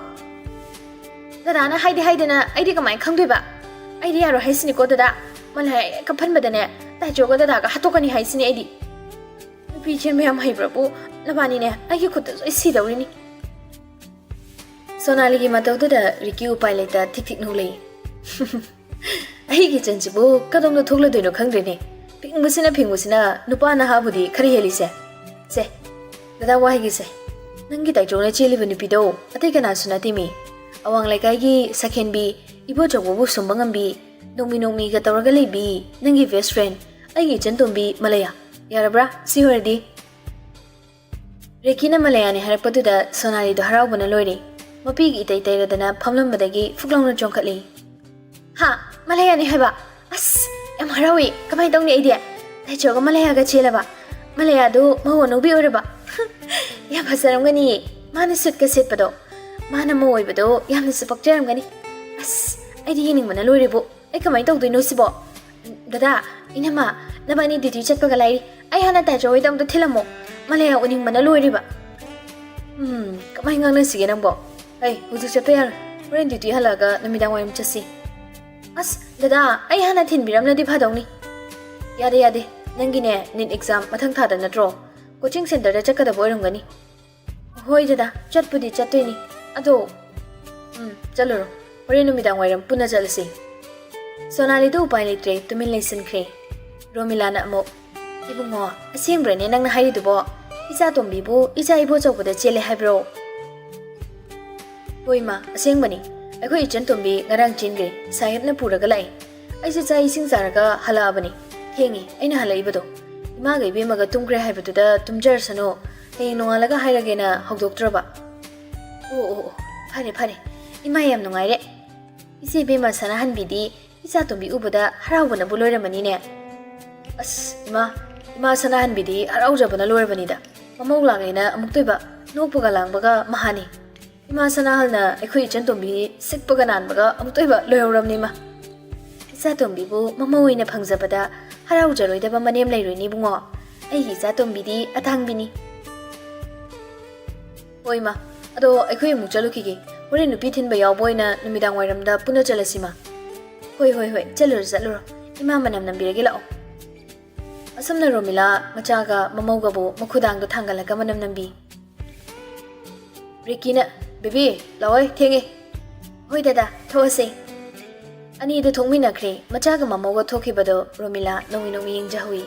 ꯗꯗꯥꯅ ꯍꯥꯏꯗꯤ ꯍꯥꯏꯗꯅ ꯑꯩꯗꯤ ꯀꯃꯥꯏꯅ ꯈꯪꯗꯣꯏꯕ? ꯑꯩꯗꯤ ꯌꯥꯔꯣꯏ ꯍꯥꯏꯁꯤꯅꯤꯀꯣ ꯗꯗꯥ꯫ ꯃꯥꯂꯦꯌꯥ ꯍꯦꯛ ꯀꯞꯍꯟꯕꯗꯅꯦ ꯇꯥꯏꯆꯧꯒ ꯗꯗꯥꯒ ꯍꯥꯠꯇꯣꯛꯀꯅꯤ ꯍꯥꯏꯁꯤꯅꯤ ꯑꯩꯗꯤ꯫ ꯅꯨꯄꯤ ꯆꯦꯟꯕ ꯌꯥꯝ ꯍꯩꯕ꯭ꯔꯕꯨ ꯅꯕꯥꯅꯤꯅꯦ ꯑꯩꯒꯤ ꯈꯨꯠꯇ ꯂꯣꯏ ꯁꯤꯗꯧꯔꯤꯅꯤ꯫ ꯁꯣꯅꯥꯂꯤꯒꯤ ꯃꯇꯧꯗꯨꯗ ꯔꯤꯀꯤ ꯎꯄꯥꯏ ꯂꯩꯇ ꯊꯤꯛ ꯊꯤꯛ ꯅꯣꯛꯂꯛꯏ꯫ ꯑꯩꯒꯤ ꯏꯆꯟꯁꯤꯕꯨ ꯀꯗꯣꯝꯗ ꯊꯣꯛꯂꯗꯣꯏꯅꯣ ꯈꯪꯗ꯭ꯔꯦꯅꯦ꯫ ꯐꯤꯡꯕꯁꯤꯅ ꯐꯤꯡꯕꯁꯤꯅ ꯅꯨꯄꯥ ꯅꯍꯥꯕꯨꯗꯤ ꯈꯔ ꯍꯦꯜꯂꯤꯁꯦ꯫ ꯁꯦ, ꯗꯗꯥ ꯋꯥ ꯍꯥꯏꯒꯦꯁꯦ꯫ ꯅꯪꯒꯤ ꯇꯥꯏꯆꯧꯅ ꯆꯦꯜꯂꯤꯕ ꯅꯨꯄꯤꯗꯣ ꯑꯇꯩ ꯀꯅꯥꯁꯨ ꯅꯠꯇꯦꯃꯤ꯫ ꯑꯋꯥꯡ ꯂꯩꯀꯥꯏꯒꯤ ꯁꯈꯦꯟꯕꯤ, ꯏꯕꯣꯆꯧꯕꯕꯨ ꯁꯨꯝꯕ ꯉꯝꯕꯤ, ꯅꯣꯡꯃꯤ ꯅꯣꯡꯃꯤꯒ ꯇꯧꯔꯒ ꯂꯩꯕꯤ, ꯅꯪꯒꯤ ꯕꯦꯁ ꯐ꯭ꯔꯦꯟ, ꯑꯩꯒꯤ ꯏꯆꯟ ꯇꯣꯝꯕꯤ ꯃꯥꯂꯦꯌꯥ꯫ ꯌꯥꯔꯕ꯭ꯔꯥ? ꯁꯤ ꯑꯣꯏꯔꯗꯤ꯫ ꯔꯦꯀꯤꯅ ꯃꯥꯂꯦꯌꯥꯅꯤ ꯍꯥꯏꯔꯛꯄꯗꯨꯗ ꯁꯣꯅꯥꯂꯤꯗꯣ ꯍꯔꯥꯎꯕꯅ ꯂꯣꯏꯔꯦ꯫ ꯃꯄꯤꯒꯤ ꯏꯇꯩ ꯇꯩꯔꯗꯅ ꯐꯝꯂꯝꯕꯗꯒꯤ ꯐꯨꯛ ꯂꯥꯎꯅ ꯆꯣꯡꯈꯠꯂꯤ꯫ "ꯍꯥ? ꯃꯥꯂꯦꯌꯥꯅꯤ ꯍꯥꯏꯕ? ꯑꯁ, ꯌꯥꯝ ꯍꯔꯥꯎꯏ꯫ ꯀꯃꯥꯏꯅ ꯇꯧꯅꯤ ꯑꯩꯗꯤ? ꯇꯥꯏꯆꯧꯒ ꯃꯥꯂꯦꯌꯥꯒ ꯆꯦꯜꯂꯕ? ꯃꯥꯂꯦꯌꯥꯗꯨ ꯃꯧ ꯑꯅꯧꯕꯤ ꯑꯣꯏꯔꯕ?" ꯌꯥꯝ ꯐꯖꯔꯝꯒꯅꯤꯌꯦ꯫ ꯃꯥꯅ ꯁꯨꯠꯀ ꯁꯦꯠꯄꯗꯣ, ꯃꯥꯅ ꯃꯧ ꯑꯣꯏꯕꯗꯣ ꯌꯥꯝꯅꯁꯨ ꯄꯛꯆꯔꯝꯒꯅꯤ꯫ ꯑꯁ, ꯑꯩꯗꯤ ꯌꯦꯡꯅꯤꯡꯕꯅ ꯂꯣꯏꯔꯦꯕꯣ꯫ ꯑꯩ ꯀꯃꯥꯏꯅ ꯇꯧꯗꯣꯏꯅꯣ ꯁꯤꯕꯣ? ꯗꯗꯥ, ꯏꯅꯝꯃ, ꯅꯕꯥꯅꯤ ꯗ꯭ꯌꯨꯇꯤ ꯆꯠꯄꯒ ꯂꯥꯏꯔꯤ꯫ ꯑꯩ ꯍꯥꯟꯅ ꯇꯥꯏꯆꯧ ꯍꯣꯏꯗ ꯑꯝꯇ ꯊꯤꯜꯂꯝꯃꯣ꯫ ꯃꯂꯦꯌꯥ ꯎꯅꯤꯡꯕꯅ ꯂꯣꯏꯔꯤꯕ꯫ ꯎꯝ, ꯀꯃꯥꯏꯅ ꯉꯥꯡꯅꯁꯤꯒꯦ ꯅꯪꯕꯣ? ꯑꯩ ꯍꯧꯖꯤꯛ ꯆꯠꯄ ꯌꯥꯔꯣꯏ꯫ ꯍꯣꯔꯦꯟ ꯗ꯭ꯌꯨꯇꯤ ꯍꯜꯂꯛꯑꯒ ꯅꯨꯃꯤꯗꯥꯡ ꯋꯥꯏꯔꯝ ꯆꯠꯁꯤ꯫ ꯑꯁ, ꯗꯗꯥ, ꯑꯩ ꯍꯥꯟꯅ ꯊꯤꯟꯕꯤꯔꯝꯂꯗꯤ ꯐꯗꯧꯅꯤ꯫ ꯌꯥꯗꯦ, ꯌꯥꯗꯦ꯫ ꯅꯪꯒꯤꯅꯦ, ꯅꯤꯠ ꯑꯦꯛꯖꯥꯝ ꯃꯊꯪ ꯊꯥꯗ ꯅꯠꯇ꯭ꯔꯣ? ꯀꯣꯆꯤꯡ ꯁꯦꯟꯇꯔꯗ ꯆꯠꯀꯗꯕ ꯑꯣꯏꯔꯝꯒꯅꯤ꯫ ꯍꯣꯏ ꯗꯗꯥ, ꯆꯠꯄꯨꯗꯤ ꯆꯠꯇꯣꯏꯅꯤ꯫ ꯑꯗꯣ, ꯎꯝ, ꯆꯠꯂꯨꯔꯣ꯫ ꯍꯣꯔꯦꯟ ꯅꯨꯃꯤꯗꯥꯡ ꯋꯥꯏꯔꯝ ꯄꯨꯟꯅ ꯆꯠꯂꯁꯤ꯫ ꯁꯣꯅꯥꯂꯤꯗꯨ ꯎꯄꯥꯏ ꯂꯩꯇ꯭ꯔꯦ, ꯇꯨꯃꯤꯟ ꯂꯩꯁꯤꯟꯈ꯭ꯔꯦ꯫ ꯔꯣꯃꯤꯂꯥꯅ ꯑꯃꯨꯛ, "ꯏꯕꯨꯡꯉꯣ, ꯑꯁꯦꯡꯕ꯭ꯔꯅꯦ ꯅꯪꯅ ꯍꯥꯏꯔꯤꯗꯨꯕꯣ? ꯏꯆꯥ ꯇꯣꯝꯕꯤꯕꯨ ꯏꯆꯥ ꯏꯕꯣ ꯑꯆꯧꯕꯗ ꯆꯦꯜꯂꯦ ꯍꯥꯏꯕ꯭ꯔꯣ?" "ꯍꯣꯏ ꯏꯃꯥ, ꯑꯁꯦꯡꯕꯅꯤ꯫ ꯑꯩꯈꯣꯏ ꯏꯆꯟ ꯇꯣꯝꯕꯤ ꯉꯔꯥꯡ ꯆꯦꯟꯈ꯭ꯔꯦ꯫ ꯁꯥꯍꯦꯕꯅ ꯄꯨꯔꯒ ꯂꯥꯛꯑꯦ꯫ ꯑꯩꯁꯨ ꯆꯥꯛ ꯏꯁꯤꯡ ꯆꯥꯔꯒ ꯍꯜꯂꯛꯑꯕꯅꯤ꯫ ꯊꯦꯡꯉꯦ ꯑꯩꯅ ꯍꯜꯂꯛꯏꯕꯗꯣ꯫ ꯏꯃꯥꯒ ꯏꯕꯦꯝꯃꯒ ꯇꯨꯝꯈ꯭ꯔꯦ ꯍꯥꯏꯕꯗꯨꯗ ꯇꯨꯝꯖꯔꯁꯅꯨ꯫ ꯍꯌꯦꯡ ꯅꯣꯡꯉꯥꯜꯂꯒ ꯍꯥꯏꯔꯒꯦꯅ ꯍꯧꯗꯣꯛꯇ꯭ꯔꯕ꯫" "ꯑꯣ, ꯑꯣ, ꯑꯣ, ꯐꯔꯦ, ꯐꯔꯦ꯫ ꯏꯃꯥ ꯌꯥꯝ ꯅꯨꯡꯉꯥꯏꯔꯦ꯫ ꯏꯆꯦ ꯏꯕꯦꯝꯃ ꯁꯅꯥꯍꯟꯕꯤꯗꯤ ꯏꯆꯥ ꯇꯣꯝꯕꯤ ꯎꯕꯗ ꯍꯔꯥꯎꯕꯅꯕꯨ ꯂꯣꯏꯔꯝꯃꯅꯤꯅꯦ꯫" "ꯑꯁ, ꯏꯃꯥ, ꯏꯃꯥ ꯁꯅꯥꯍꯟꯕꯤꯗꯤ ꯍꯔꯥꯎꯖꯕꯅ ꯂꯣꯏꯔꯕꯅꯤꯗ꯫ ꯃꯃꯧ ꯂꯥꯛꯂꯦꯅ ꯑꯃꯨꯛꯇꯣꯏꯕ ꯅꯣꯛꯄꯒ ꯂꯥꯡꯕꯒ ꯃꯍꯥꯅꯤ꯫ ꯏꯃꯥ ꯁꯅꯥꯍꯜꯅ ꯑꯩꯈꯣꯏ ꯏꯆꯟ ꯇꯣꯝꯕꯤ ꯁꯤꯛꯄꯒ ꯅꯥꯟꯕꯒ ꯑꯃꯨꯛꯇꯣꯏꯕ ꯂꯣꯏꯍꯧꯔꯝꯅꯤ ꯏꯃꯥ꯫ ꯏꯆꯥ ꯇꯣꯝꯕꯤꯕꯨ ꯃꯃꯧ ꯑꯣꯏꯅ ꯐꯪꯖꯕꯗ ꯍꯔꯥꯎꯖꯔꯣꯏꯗꯕ ꯃꯅꯦꯝ ꯂꯩꯔꯣꯏꯅꯤ ꯏꯕꯨꯡꯉꯣ꯫ ꯑꯩꯒꯤ ꯏꯆꯥ ꯇꯣꯝꯕꯤꯗꯤ ꯑꯇꯥꯡꯕꯤꯅꯤ꯫" "ꯍꯣꯏ ꯏꯃꯥ, ꯑꯗꯣ ꯑꯩꯈꯣꯏ ꯑꯃꯨꯛ ꯆꯠꯂꯨꯈꯤꯒꯦ꯫ ꯍꯣꯔꯦꯟ ꯅꯨꯄꯤ ꯊꯤꯟꯕ ꯌꯥꯎꯕ ꯑꯣꯏꯅ ꯅꯨꯃꯤꯗꯥꯡ ꯋꯥꯏꯔꯝꯗ ꯄꯨꯟꯅ ꯆꯠꯂꯁꯤ ꯏꯃꯥ꯫" "ꯍꯣꯏ, ꯍꯣꯏ, ꯍꯣꯏ, ꯆꯠꯂꯨꯔꯣ, ꯆꯠꯂꯨꯔꯣ꯫ ꯏꯃꯥ ꯃꯅꯝ ꯅꯝꯕꯤꯔꯒꯦ ꯂꯥꯛꯑꯣ꯫" ꯑꯁꯨꯝꯅ ꯔꯣꯃꯤꯂꯥ ꯃꯆꯥꯒ ꯃꯃꯧꯒꯕꯨ ꯃꯈꯨꯗꯥꯡꯗ ꯊꯥꯡꯒꯠꯂꯒ ꯃꯅꯝ ꯅꯝꯕꯤ꯫ ꯔꯤꯀꯤꯅ, "ꯕꯦꯕꯤ, ꯂꯥꯛꯑꯣꯏ, ꯊꯦꯡꯉꯦ꯫" "ꯍꯣꯏ ꯗꯗꯥ, ꯊꯣꯛꯑꯁꯦ꯫" ꯑꯅꯤꯗꯨ ꯊꯣꯛꯃꯤꯟꯅꯈ꯭ꯔꯦ꯫ ꯃꯆꯥꯒ ꯃꯃꯧꯒ ꯊꯣꯛꯈꯤꯕꯗꯣ ꯔꯣꯃꯤꯂꯥ ꯅꯣꯡꯃꯤ ꯅꯣꯡꯃꯤ ꯌꯦꯡꯖꯍꯧꯏ꯫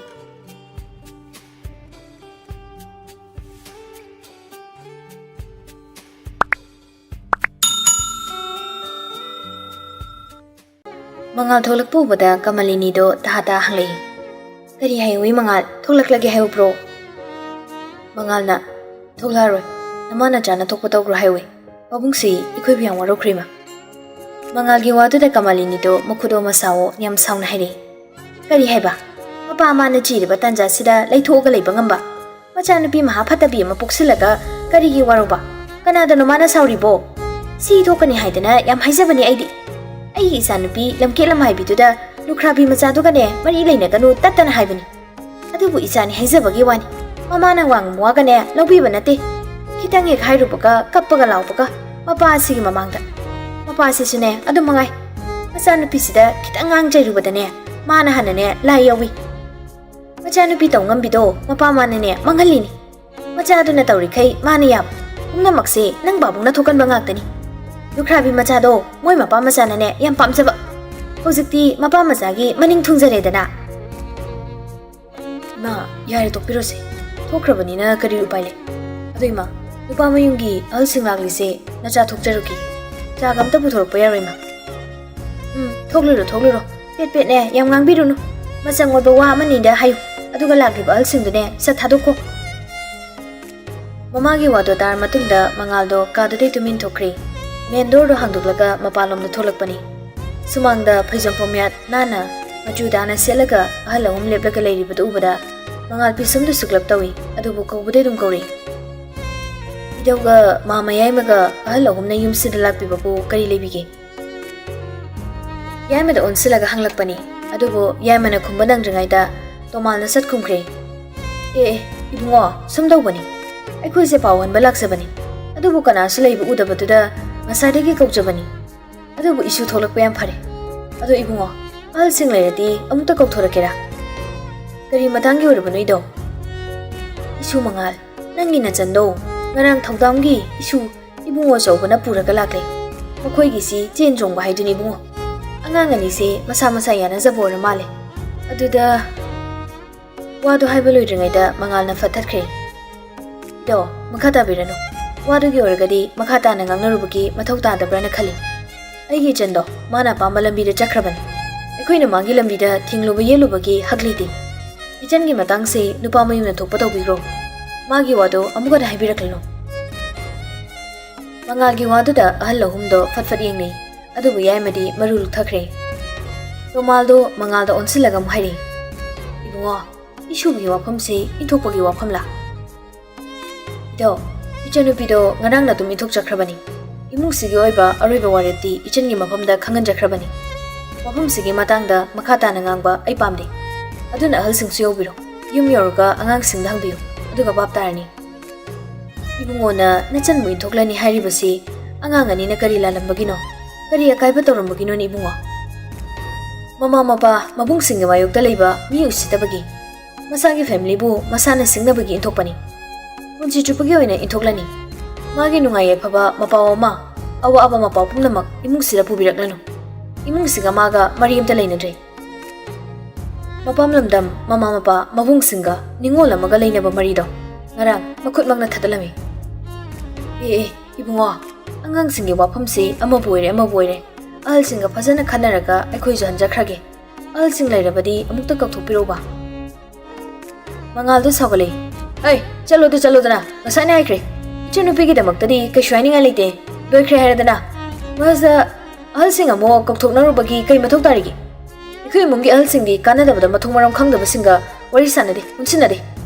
ꯃꯉꯥꯜ ꯊꯣꯛꯂꯛꯄ ꯎꯕꯗ ꯀꯃꯂꯤꯅꯤꯗꯣ ꯇꯍꯥ ꯇꯍꯥ ꯍꯪꯂꯛꯏ꯫ "ꯀꯔꯤ ꯍꯥꯏꯌꯨꯏ ꯃꯉꯥꯜ? ꯊꯣꯛꯂꯛꯂꯒꯦ ꯍꯥꯏꯌꯨꯕ꯭ꯔꯣ?" ꯃꯉꯥꯜꯅ, "ꯊꯣꯛꯂꯛꯑꯔꯣꯏ꯫ ꯅꯃꯥ ꯅꯆꯥꯅ ꯊꯣꯛꯄ ꯇꯧꯈ꯭ꯔꯣ ꯍꯥꯏꯌꯨꯏ꯫ ꯄꯥꯕꯨꯡꯁꯤ ꯑꯩꯈꯣꯏꯕꯨ ꯌꯥꯝ ꯋꯥꯔꯧꯈ꯭ꯔꯦ ꯏꯃꯥ꯫" ꯃꯉꯥꯜꯒꯤ ꯋꯥꯗꯨꯗ ꯀꯃꯂꯤꯅꯤꯗꯣ ꯃꯈꯨꯗꯣ ꯃꯁꯥꯋꯣ ꯌꯥꯝ ꯁꯥꯎꯅ ꯍꯥꯏꯔꯛꯏ꯫ "ꯀꯔꯤ ꯍꯥꯏꯕ? ꯃꯄꯥ ꯃꯥꯅ ꯆꯤꯔꯕ ꯇꯥꯟꯖꯥꯁꯤꯗ ꯂꯩꯊꯣꯛꯑꯒ ꯂꯩꯕ ꯉꯝꯕ? ꯃꯆꯥꯅꯨꯄꯤ ꯃꯍꯥ ꯐꯠꯇꯕꯤ ꯑꯃ ꯄꯣꯛꯁꯤꯜꯂꯒ ꯀꯔꯤꯒꯤ ꯋꯥꯔꯧꯕ? ꯀꯅꯥꯗꯅꯣ ꯃꯥꯅ ꯁꯥꯎꯔꯤꯕꯣ? ꯁꯤ ꯊꯣꯛꯀꯅꯤ ꯍꯥꯏꯗꯅ ꯌꯥꯝ ꯍꯥꯏꯖꯕꯅꯤ ꯑꯩꯗꯤ꯫ ꯑꯩꯒꯤ ꯏꯆꯥꯅꯨꯄꯤ ꯂꯝꯀꯦꯠ ꯂꯝꯍꯥꯏꯕꯤꯗꯨꯗ ꯂꯨꯈ꯭ꯔꯥꯕꯤ ꯃꯆꯥꯗꯨꯒꯅꯦ ꯃꯔꯤ ꯂꯩꯅꯒꯅꯨ ꯇꯠꯇꯅ ꯍꯥꯏꯕꯅꯤ꯫ ꯑꯗꯨꯕꯨ ꯏꯆꯥꯅꯤ ꯍꯥꯏꯖꯕꯒꯤ ꯋꯥꯅꯤ꯫ ꯃꯃꯥꯅ ꯋꯥꯡ ꯃꯋꯥꯒꯅꯦ ꯂꯧꯕꯤꯕ ꯅꯠꯇꯦ꯫ ꯈꯤꯇꯪ ꯍꯦꯛ ꯍꯥꯏꯔꯨꯕꯒ ꯀꯞꯄꯒ ꯂꯥꯎꯕꯒ ꯃꯄꯥ ꯑꯁꯤꯒꯤ ꯃꯃꯥꯡꯗ꯫ ꯃꯄꯥꯁꯤꯁꯨꯅꯦ ꯑꯗꯨꯝ ꯃꯉꯥꯏ꯫ ꯃꯆꯥꯅꯨꯄꯤꯁꯤꯗ ꯈꯤꯇꯪ ꯉꯥꯡ ꯆꯩꯔꯨꯕꯗꯅꯦ ꯃꯥꯅ ꯍꯥꯟꯅꯅꯦ ꯂꯥꯏ ꯌꯧꯏ꯫ ꯃꯆꯥꯅꯨꯄꯤ ꯇꯧ ꯉꯝꯕꯤꯗꯣ ꯃꯄꯥ ꯃꯥꯅꯅꯦ ꯃꯥꯡꯍꯜꯂꯤꯅꯤ꯫ ꯃꯆꯥꯗꯨꯅ ꯇꯧꯔꯤꯈꯩ ꯃꯥꯅ ꯌꯥꯕ꯫ ꯄꯨꯝꯅꯃꯛꯁꯦ ꯅꯪ ꯄꯥꯕꯨꯡꯅ ꯊꯣꯛꯍꯟꯕ ꯉꯥꯛꯇꯅꯤ꯫ ꯂꯨꯈ꯭ꯔꯥꯕꯤ ꯃꯆꯥꯗꯣ ꯃꯣꯏ ꯃꯄꯥ ꯃꯆꯥꯅꯅꯦ ꯌꯥꯝ ꯄꯥꯝꯖꯕ꯫ ꯍꯧꯖꯤꯛꯇꯤ ꯃꯄꯥ ꯃꯆꯥꯒꯤ ꯃꯅꯤꯡ ꯊꯨꯡꯖꯔꯦꯗꯅ꯫ ꯏꯃꯥ, ꯌꯥꯔꯦ, ꯇꯣꯛꯄꯤꯔꯣꯁꯦ꯫ ꯊꯣꯛꯈ꯭ꯔꯕꯅꯤꯅ ꯀꯔꯤ ꯎꯄꯥꯏ ꯂꯩ? ꯑꯗꯣ ꯏꯃꯥ, ꯅꯨꯄꯥ ꯃꯌꯨꯝꯒꯤ ꯑꯍꯜꯁꯤꯡ ꯂꯥꯛꯂꯤꯁꯦ ꯅꯆꯥ ꯊꯣꯛꯆꯔꯨꯈꯤ꯫ ꯆꯥꯒ ꯑꯝꯇ ꯄꯨꯊꯣꯔꯛꯄ ꯌꯥꯔꯣꯏ, ꯏꯃꯥ꯫ ꯎꯝ, ꯊꯣꯛꯂꯨꯔꯣ, ꯊꯣꯛꯂꯨꯔꯣ꯫ ꯄꯦꯠ ꯄꯦꯠꯅꯦ ꯌꯥꯝ ꯉꯥꯡꯕꯤꯔꯨꯅꯨ꯫ ꯃꯆꯪ ꯑꯣꯏꯕ ꯋꯥ ꯑꯃꯅꯤꯗ ꯍꯥꯏꯌꯨ꯫ ꯑꯗꯨꯒ ꯂꯥꯛꯂꯤꯕ ꯑꯍꯜꯁꯤꯡꯗꯨꯅꯦ ꯁꯠ ꯊꯥꯗꯣꯛꯈꯣ꯫ ꯃꯃꯥꯒꯤ ꯋꯥꯗꯣ ꯇꯥꯔ ꯃꯇꯨꯡꯗ ꯃꯉꯥꯜꯗꯣ ꯀꯥꯗꯨꯗꯩ ꯇꯨꯃꯤꯟ ꯊꯣꯛꯈ꯭ꯔꯦ꯫ ꯃꯦꯟ ꯗꯣꯔꯗꯣ ꯍꯥꯡꯗꯣꯛꯂꯒ ꯃꯄꯥꯟꯂꯣꯝꯗ ꯊꯣꯛꯂꯛꯄꯅꯤ꯫ ꯁꯨꯃꯥꯡꯗ ꯐꯩꯖꯣꯝ ꯄꯣꯝꯌꯥꯠ ꯅꯥꯟꯅ ꯃꯆꯨ ꯇꯥꯅ ꯁꯦꯠꯂꯒ ꯑꯍꯜ ꯑꯍꯨꯝ ꯂꯦꯞꯂꯒ ꯂꯩꯔꯤꯕꯗꯨ ꯎꯕꯗ ꯃꯉꯥꯜ ꯄꯤꯁꯨꯝꯗꯨ ꯁꯨꯛꯂꯞ ꯇꯧꯏ, ꯑꯗꯨꯕꯨ ꯀꯧꯕꯗꯤ ꯑꯗꯨꯝ ꯀꯧꯔꯛꯏ꯫ ꯏꯙꯧꯒ ꯃꯥꯃ ꯌꯥꯏꯃꯒ ꯑꯍꯜ ꯑꯍꯨꯝꯅ ꯌꯨꯝꯁꯤꯗ ꯂꯥꯛꯄꯤꯕꯕꯨ ꯀꯔꯤ ꯂꯩꯕꯤꯒꯦ? ꯌꯥꯏꯃꯗ ꯑꯣꯟꯁꯤꯜꯂꯒ ꯍꯪꯂꯛꯄꯅꯤ꯫ ꯑꯗꯨꯕꯨ ꯌꯥꯏꯃꯅ ꯈꯨꯝꯕ ꯅꯪꯗ꯭ꯔꯤꯉꯩꯗ ꯇꯣꯃꯥꯜꯅ ꯁꯠ ꯈꯨꯝꯈ꯭ꯔꯦ꯫ "ꯑꯦ, ꯑꯦ, ꯏꯕꯨꯡꯉꯣ, ꯁꯨꯝ ꯇꯧꯕꯅꯤ꯫ ꯑꯩꯈꯣꯏꯁꯦ ꯄꯥꯎ ꯍꯟꯕ ꯂꯥꯛꯆꯕꯅꯤ꯫ ꯑꯗꯨꯕꯨ ꯀꯅꯥꯁꯨ ꯂꯩꯕ ꯎꯗꯕꯗꯨꯗ ꯉꯁꯥꯏꯗꯒꯤ ꯀꯧꯖꯕꯅꯤ꯫ ꯑꯗꯨꯕꯨ ꯏꯁꯨ ꯊꯣꯛꯂꯛꯄ ꯌꯥꯝ ꯐꯔꯦ꯫ ꯑꯗꯣ ꯏꯕꯨꯡꯉꯣ, ꯑꯍꯜꯁꯤꯡ ꯂꯩꯔꯗꯤ ꯑꯃꯨꯛꯇ ꯀꯧꯊꯣꯔꯛꯀꯦꯔꯥ?" "ꯀꯔꯤ ꯃꯇꯥꯡꯒꯤ ꯑꯣꯏꯔꯕꯅꯣ, ꯏꯙꯧ?" "ꯏꯁꯨ ꯃꯉꯥꯜ, ꯅꯪꯒꯤ ꯅꯆꯟꯗꯣ ꯉꯔꯥꯡ ꯊꯧꯗꯥꯝꯒꯤ ꯏꯁꯨ ꯏꯕꯨꯡꯉꯣ ꯑꯆꯧꯕꯅ ꯄꯨꯔꯒ ꯂꯥꯛꯂꯦ꯫ ꯃꯈꯣꯏꯒꯤꯁꯤ ꯆꯦꯟ ꯆꯣꯡꯕ ꯍꯥꯏꯗꯨꯅꯤ ꯏꯕꯨꯡꯉꯣ꯫ ꯑꯉꯥꯡ ꯑꯅꯤꯁꯦ ꯃꯁꯥ ꯃꯁꯥ ꯌꯥꯅꯖꯕ ꯑꯣꯏꯔ ꯃꯥꯜꯂꯦ꯫ ꯑꯗꯨꯗ..." ꯋꯥꯗꯨ ꯍꯥꯏꯕ ꯂꯣꯏꯗ꯭ꯔꯤꯉꯩꯗ ꯃꯉꯥꯜꯅ ꯐꯠ ꯊꯠꯈ꯭ꯔꯦ꯫ "ꯏꯙꯧ, ꯃꯈꯥ ꯇꯥꯕꯤꯔꯅꯨ꯫ ꯋꯥꯗꯨꯒꯤ ꯑꯣꯏꯔꯒꯗꯤ ꯃꯈꯥ ꯇꯥꯅ ꯉꯥꯡꯅꯔꯨꯕꯒꯤ ꯃꯊꯧ ꯇꯥꯗꯕ꯭ꯔꯥꯅ ꯈꯜꯂꯤ꯫ ꯑꯩꯒꯤ ꯏꯆꯟꯗꯣ ꯃꯥꯅ ꯑꯄꯥꯝꯕ ꯂꯝꯕꯤꯗ ꯆꯠꯈ꯭ꯔꯕꯅꯤ꯫ ꯑꯩꯈꯣꯏꯅ ꯃꯥꯒꯤ ꯂꯝꯕꯤꯗ ꯊꯤꯡꯂꯨꯕ ꯌꯦꯠꯂꯨꯕꯒꯤ ꯍꯛ ꯂꯩꯇꯦ꯫ ꯏꯆꯟꯒꯤ ꯃꯇꯥꯡꯁꯤ ꯅꯨꯄꯥ ꯃꯌꯨꯝꯅ ꯊꯣꯛꯄ ꯇꯧꯕꯤꯈ꯭ꯔꯣ꯫ ꯃꯥꯒꯤ ꯋꯥꯗꯣ ꯑꯃꯨꯛ ꯍꯟꯅ ꯍꯥꯏꯕꯤꯔꯛꯂꯅꯨ꯫" ꯃꯉꯥꯜꯒꯤ ꯋꯥꯗꯨꯗ ꯑꯍꯜ ꯑꯍꯨꯝꯗꯣ ꯐꯠ ꯐꯠ ꯌꯦꯡꯅꯩ꯫ ꯑꯗꯨꯕꯨ ꯌꯥꯏꯃꯗꯤ ꯃꯔꯨ ꯂꯨꯛꯊꯈ꯭ꯔꯦ꯫ ꯇꯣꯃꯥꯜꯗꯣ ꯃꯉꯥꯜꯗ ꯑꯣꯟꯁꯤꯜꯂꯒ ꯑꯃꯨꯛ ꯍꯥꯏꯔꯤ, "ꯏꯕꯨꯡꯉꯣ, ꯏꯁꯨꯒꯤ ꯋꯥꯐꯝꯁꯤ ꯏꯟꯊꯣꯛꯄꯒꯤ ꯋꯥꯐꯝꯂꯥ? ꯏꯙꯧ, ꯏꯆꯟꯅꯨꯄꯤꯗꯣ ꯉꯔꯥꯡꯅ ꯑꯗꯨꯝ ꯏꯟꯊꯣꯛꯆꯈ꯭ꯔꯕꯅꯤ꯫ ꯏꯃꯨꯡꯁꯤꯒꯤ ꯑꯣꯏꯕ ꯑꯔꯣꯏꯕ ꯋꯥꯔꯦꯞꯇꯤ ꯏꯆꯟꯒꯤ ꯃꯐꯝꯗ ꯈꯪꯍꯟꯖꯈ꯭ꯔꯕꯅꯤ꯫ ꯋꯥꯐꯝꯁꯤꯒꯤ ꯃꯇꯥꯡꯗ ꯃꯈꯥ ꯇꯥꯅ ꯉꯥꯡꯕ ꯑꯩ ꯄꯥꯝꯗꯦ꯫ ꯑꯗꯨꯅ ꯑꯍꯜꯁꯤꯡꯁꯨ ꯌꯧꯕꯤꯔꯣ꯫ ꯌꯨꯝ ꯌꯧꯔꯒ ꯑꯉꯥꯡꯁꯤꯡꯗ ꯍꯪꯕꯤꯌꯨ, ꯑꯗꯨꯒ ꯚꯥꯞ ꯇꯥꯔꯅꯤ꯫ ꯏꯕꯨꯡꯉꯣꯅ ꯅꯆꯟꯕꯨ ꯏꯟꯊꯣꯛꯂꯅꯤ ꯍꯥꯏꯔꯤꯕꯁꯤ ꯑꯉꯥꯡ ꯑꯅꯤꯅ ꯀꯔꯤ ꯂꯥꯜꯂꯝꯕꯒꯤꯅꯣ? ꯀꯔꯤ ꯑꯀꯥꯏꯕ ꯇꯧꯔꯝꯕꯒꯤꯅꯣꯅꯦ ꯏꯕꯨꯡꯉꯣ? ꯃꯃꯥ ꯃꯄꯥ ꯃꯕꯨꯡꯁꯤꯡꯒꯤ ꯃꯥꯌꯣꯛꯇ ꯂꯩꯕ ꯃꯤ ꯎꯁꯤꯠꯇꯕꯒꯤ, ꯃꯁꯥꯒꯤ ꯐꯦꯃꯤꯂꯤꯕꯨ ꯃꯁꯥꯅ ꯁꯤꯡꯅꯕꯒꯤ ꯏꯟꯊꯣꯛꯄꯅꯤ꯫ ꯄꯨꯟꯁꯤ ꯆꯨꯞꯄꯒꯤ ꯑꯣꯏꯅ ꯏꯟꯊꯣꯛꯂꯅꯤ꯫ ꯃꯥꯒꯤ ꯅꯨꯡꯉꯥꯏ ꯌꯥꯏꯐꯕ ꯃꯄꯥꯎ ꯑꯃ, ꯑꯋꯥꯕ ꯃꯄꯥꯎ ꯄꯨꯝꯅꯃꯛ ꯏꯃꯨꯡꯁꯤꯗ ꯄꯨꯕꯤꯔꯛꯂꯅꯨ꯫ ꯏꯃꯨꯡꯁꯤꯒ ꯃꯥꯒ ꯃꯔꯤ ꯑꯃꯇ ꯂꯩꯅꯗ꯭ꯔꯦ꯫ ꯃꯄꯥꯝ ꯂꯝꯗꯝ, ꯃꯃꯥ ꯃꯄꯥ ꯃꯕꯨꯡꯁꯤꯡꯒ ꯅꯤꯡꯉꯣꯜ ꯑꯃꯒ ꯂꯩꯅꯕ ꯃꯔꯤꯗꯣ ꯉꯔꯥꯡ ꯃꯈꯨꯠꯃꯛꯅ ꯊꯗꯠꯂꯝꯃꯤ꯫ ꯑꯦ ꯑꯦ, ꯏꯕꯨꯡꯉꯣ, ꯑꯉꯥꯡꯁꯤꯡꯒꯤ ꯋꯥꯐꯝꯁꯤ ꯑꯃꯕꯨ ꯑꯣꯏꯔꯦ ꯑꯃꯕꯨ ꯑꯣꯏꯔꯦ, ꯑꯍꯜꯁꯤꯡꯒ ꯐꯖꯅ ꯈꯟꯅꯔꯒ ꯑꯩꯈꯣꯏꯁꯨ ꯍꯟꯖꯈ꯭ꯔꯒꯦ꯫ ꯑꯍꯜꯁꯤꯡ ꯂꯩꯔꯕꯗꯤ ꯑꯃꯨꯛꯇ ꯀꯧꯊꯣꯛꯄꯤꯔꯧꯕ꯫ ꯃꯉꯥꯜꯗꯣ ꯁꯥꯎꯒꯠꯂꯛꯏ꯫ "ꯑꯩ, ꯆꯠꯂꯣꯗ, ꯆꯠꯂꯣꯗꯅ, ꯉꯁꯥꯏꯅ ꯍꯥꯏꯈ꯭ꯔꯦ꯫ ꯏꯆꯟꯅꯨꯄꯤꯒꯤꯗꯃꯛꯇꯗꯤ ꯀꯩꯁꯨ ꯍꯥꯏꯅꯤꯡꯉꯥꯏ ꯂꯩꯇꯦ꯫ ꯂꯣꯏꯈ꯭ꯔꯦ ꯍꯥꯏꯔꯗꯅ꯫ ꯃꯁꯤꯗ ꯑꯍꯜꯁꯤꯡ ꯑꯃꯨꯛ ꯀꯧꯊꯣꯛꯅꯔꯨꯕꯒꯤ ꯀꯩ ꯃꯊꯧ ꯇꯥꯔꯤꯒꯦ? ꯑꯩꯈꯣꯏ ꯏꯃꯨꯡꯒꯤ ꯑꯍꯜꯁꯤꯡꯗꯤ ꯀꯥꯟꯅꯗꯕꯗ ꯃꯊꯣꯡ ꯃꯔꯝ ꯈꯪꯗꯕꯁꯤꯡꯒ ꯋꯥꯔꯤ ꯁꯥꯟꯅꯗꯦ, ꯄꯨꯟꯁꯤꯟꯅꯗꯦ꯫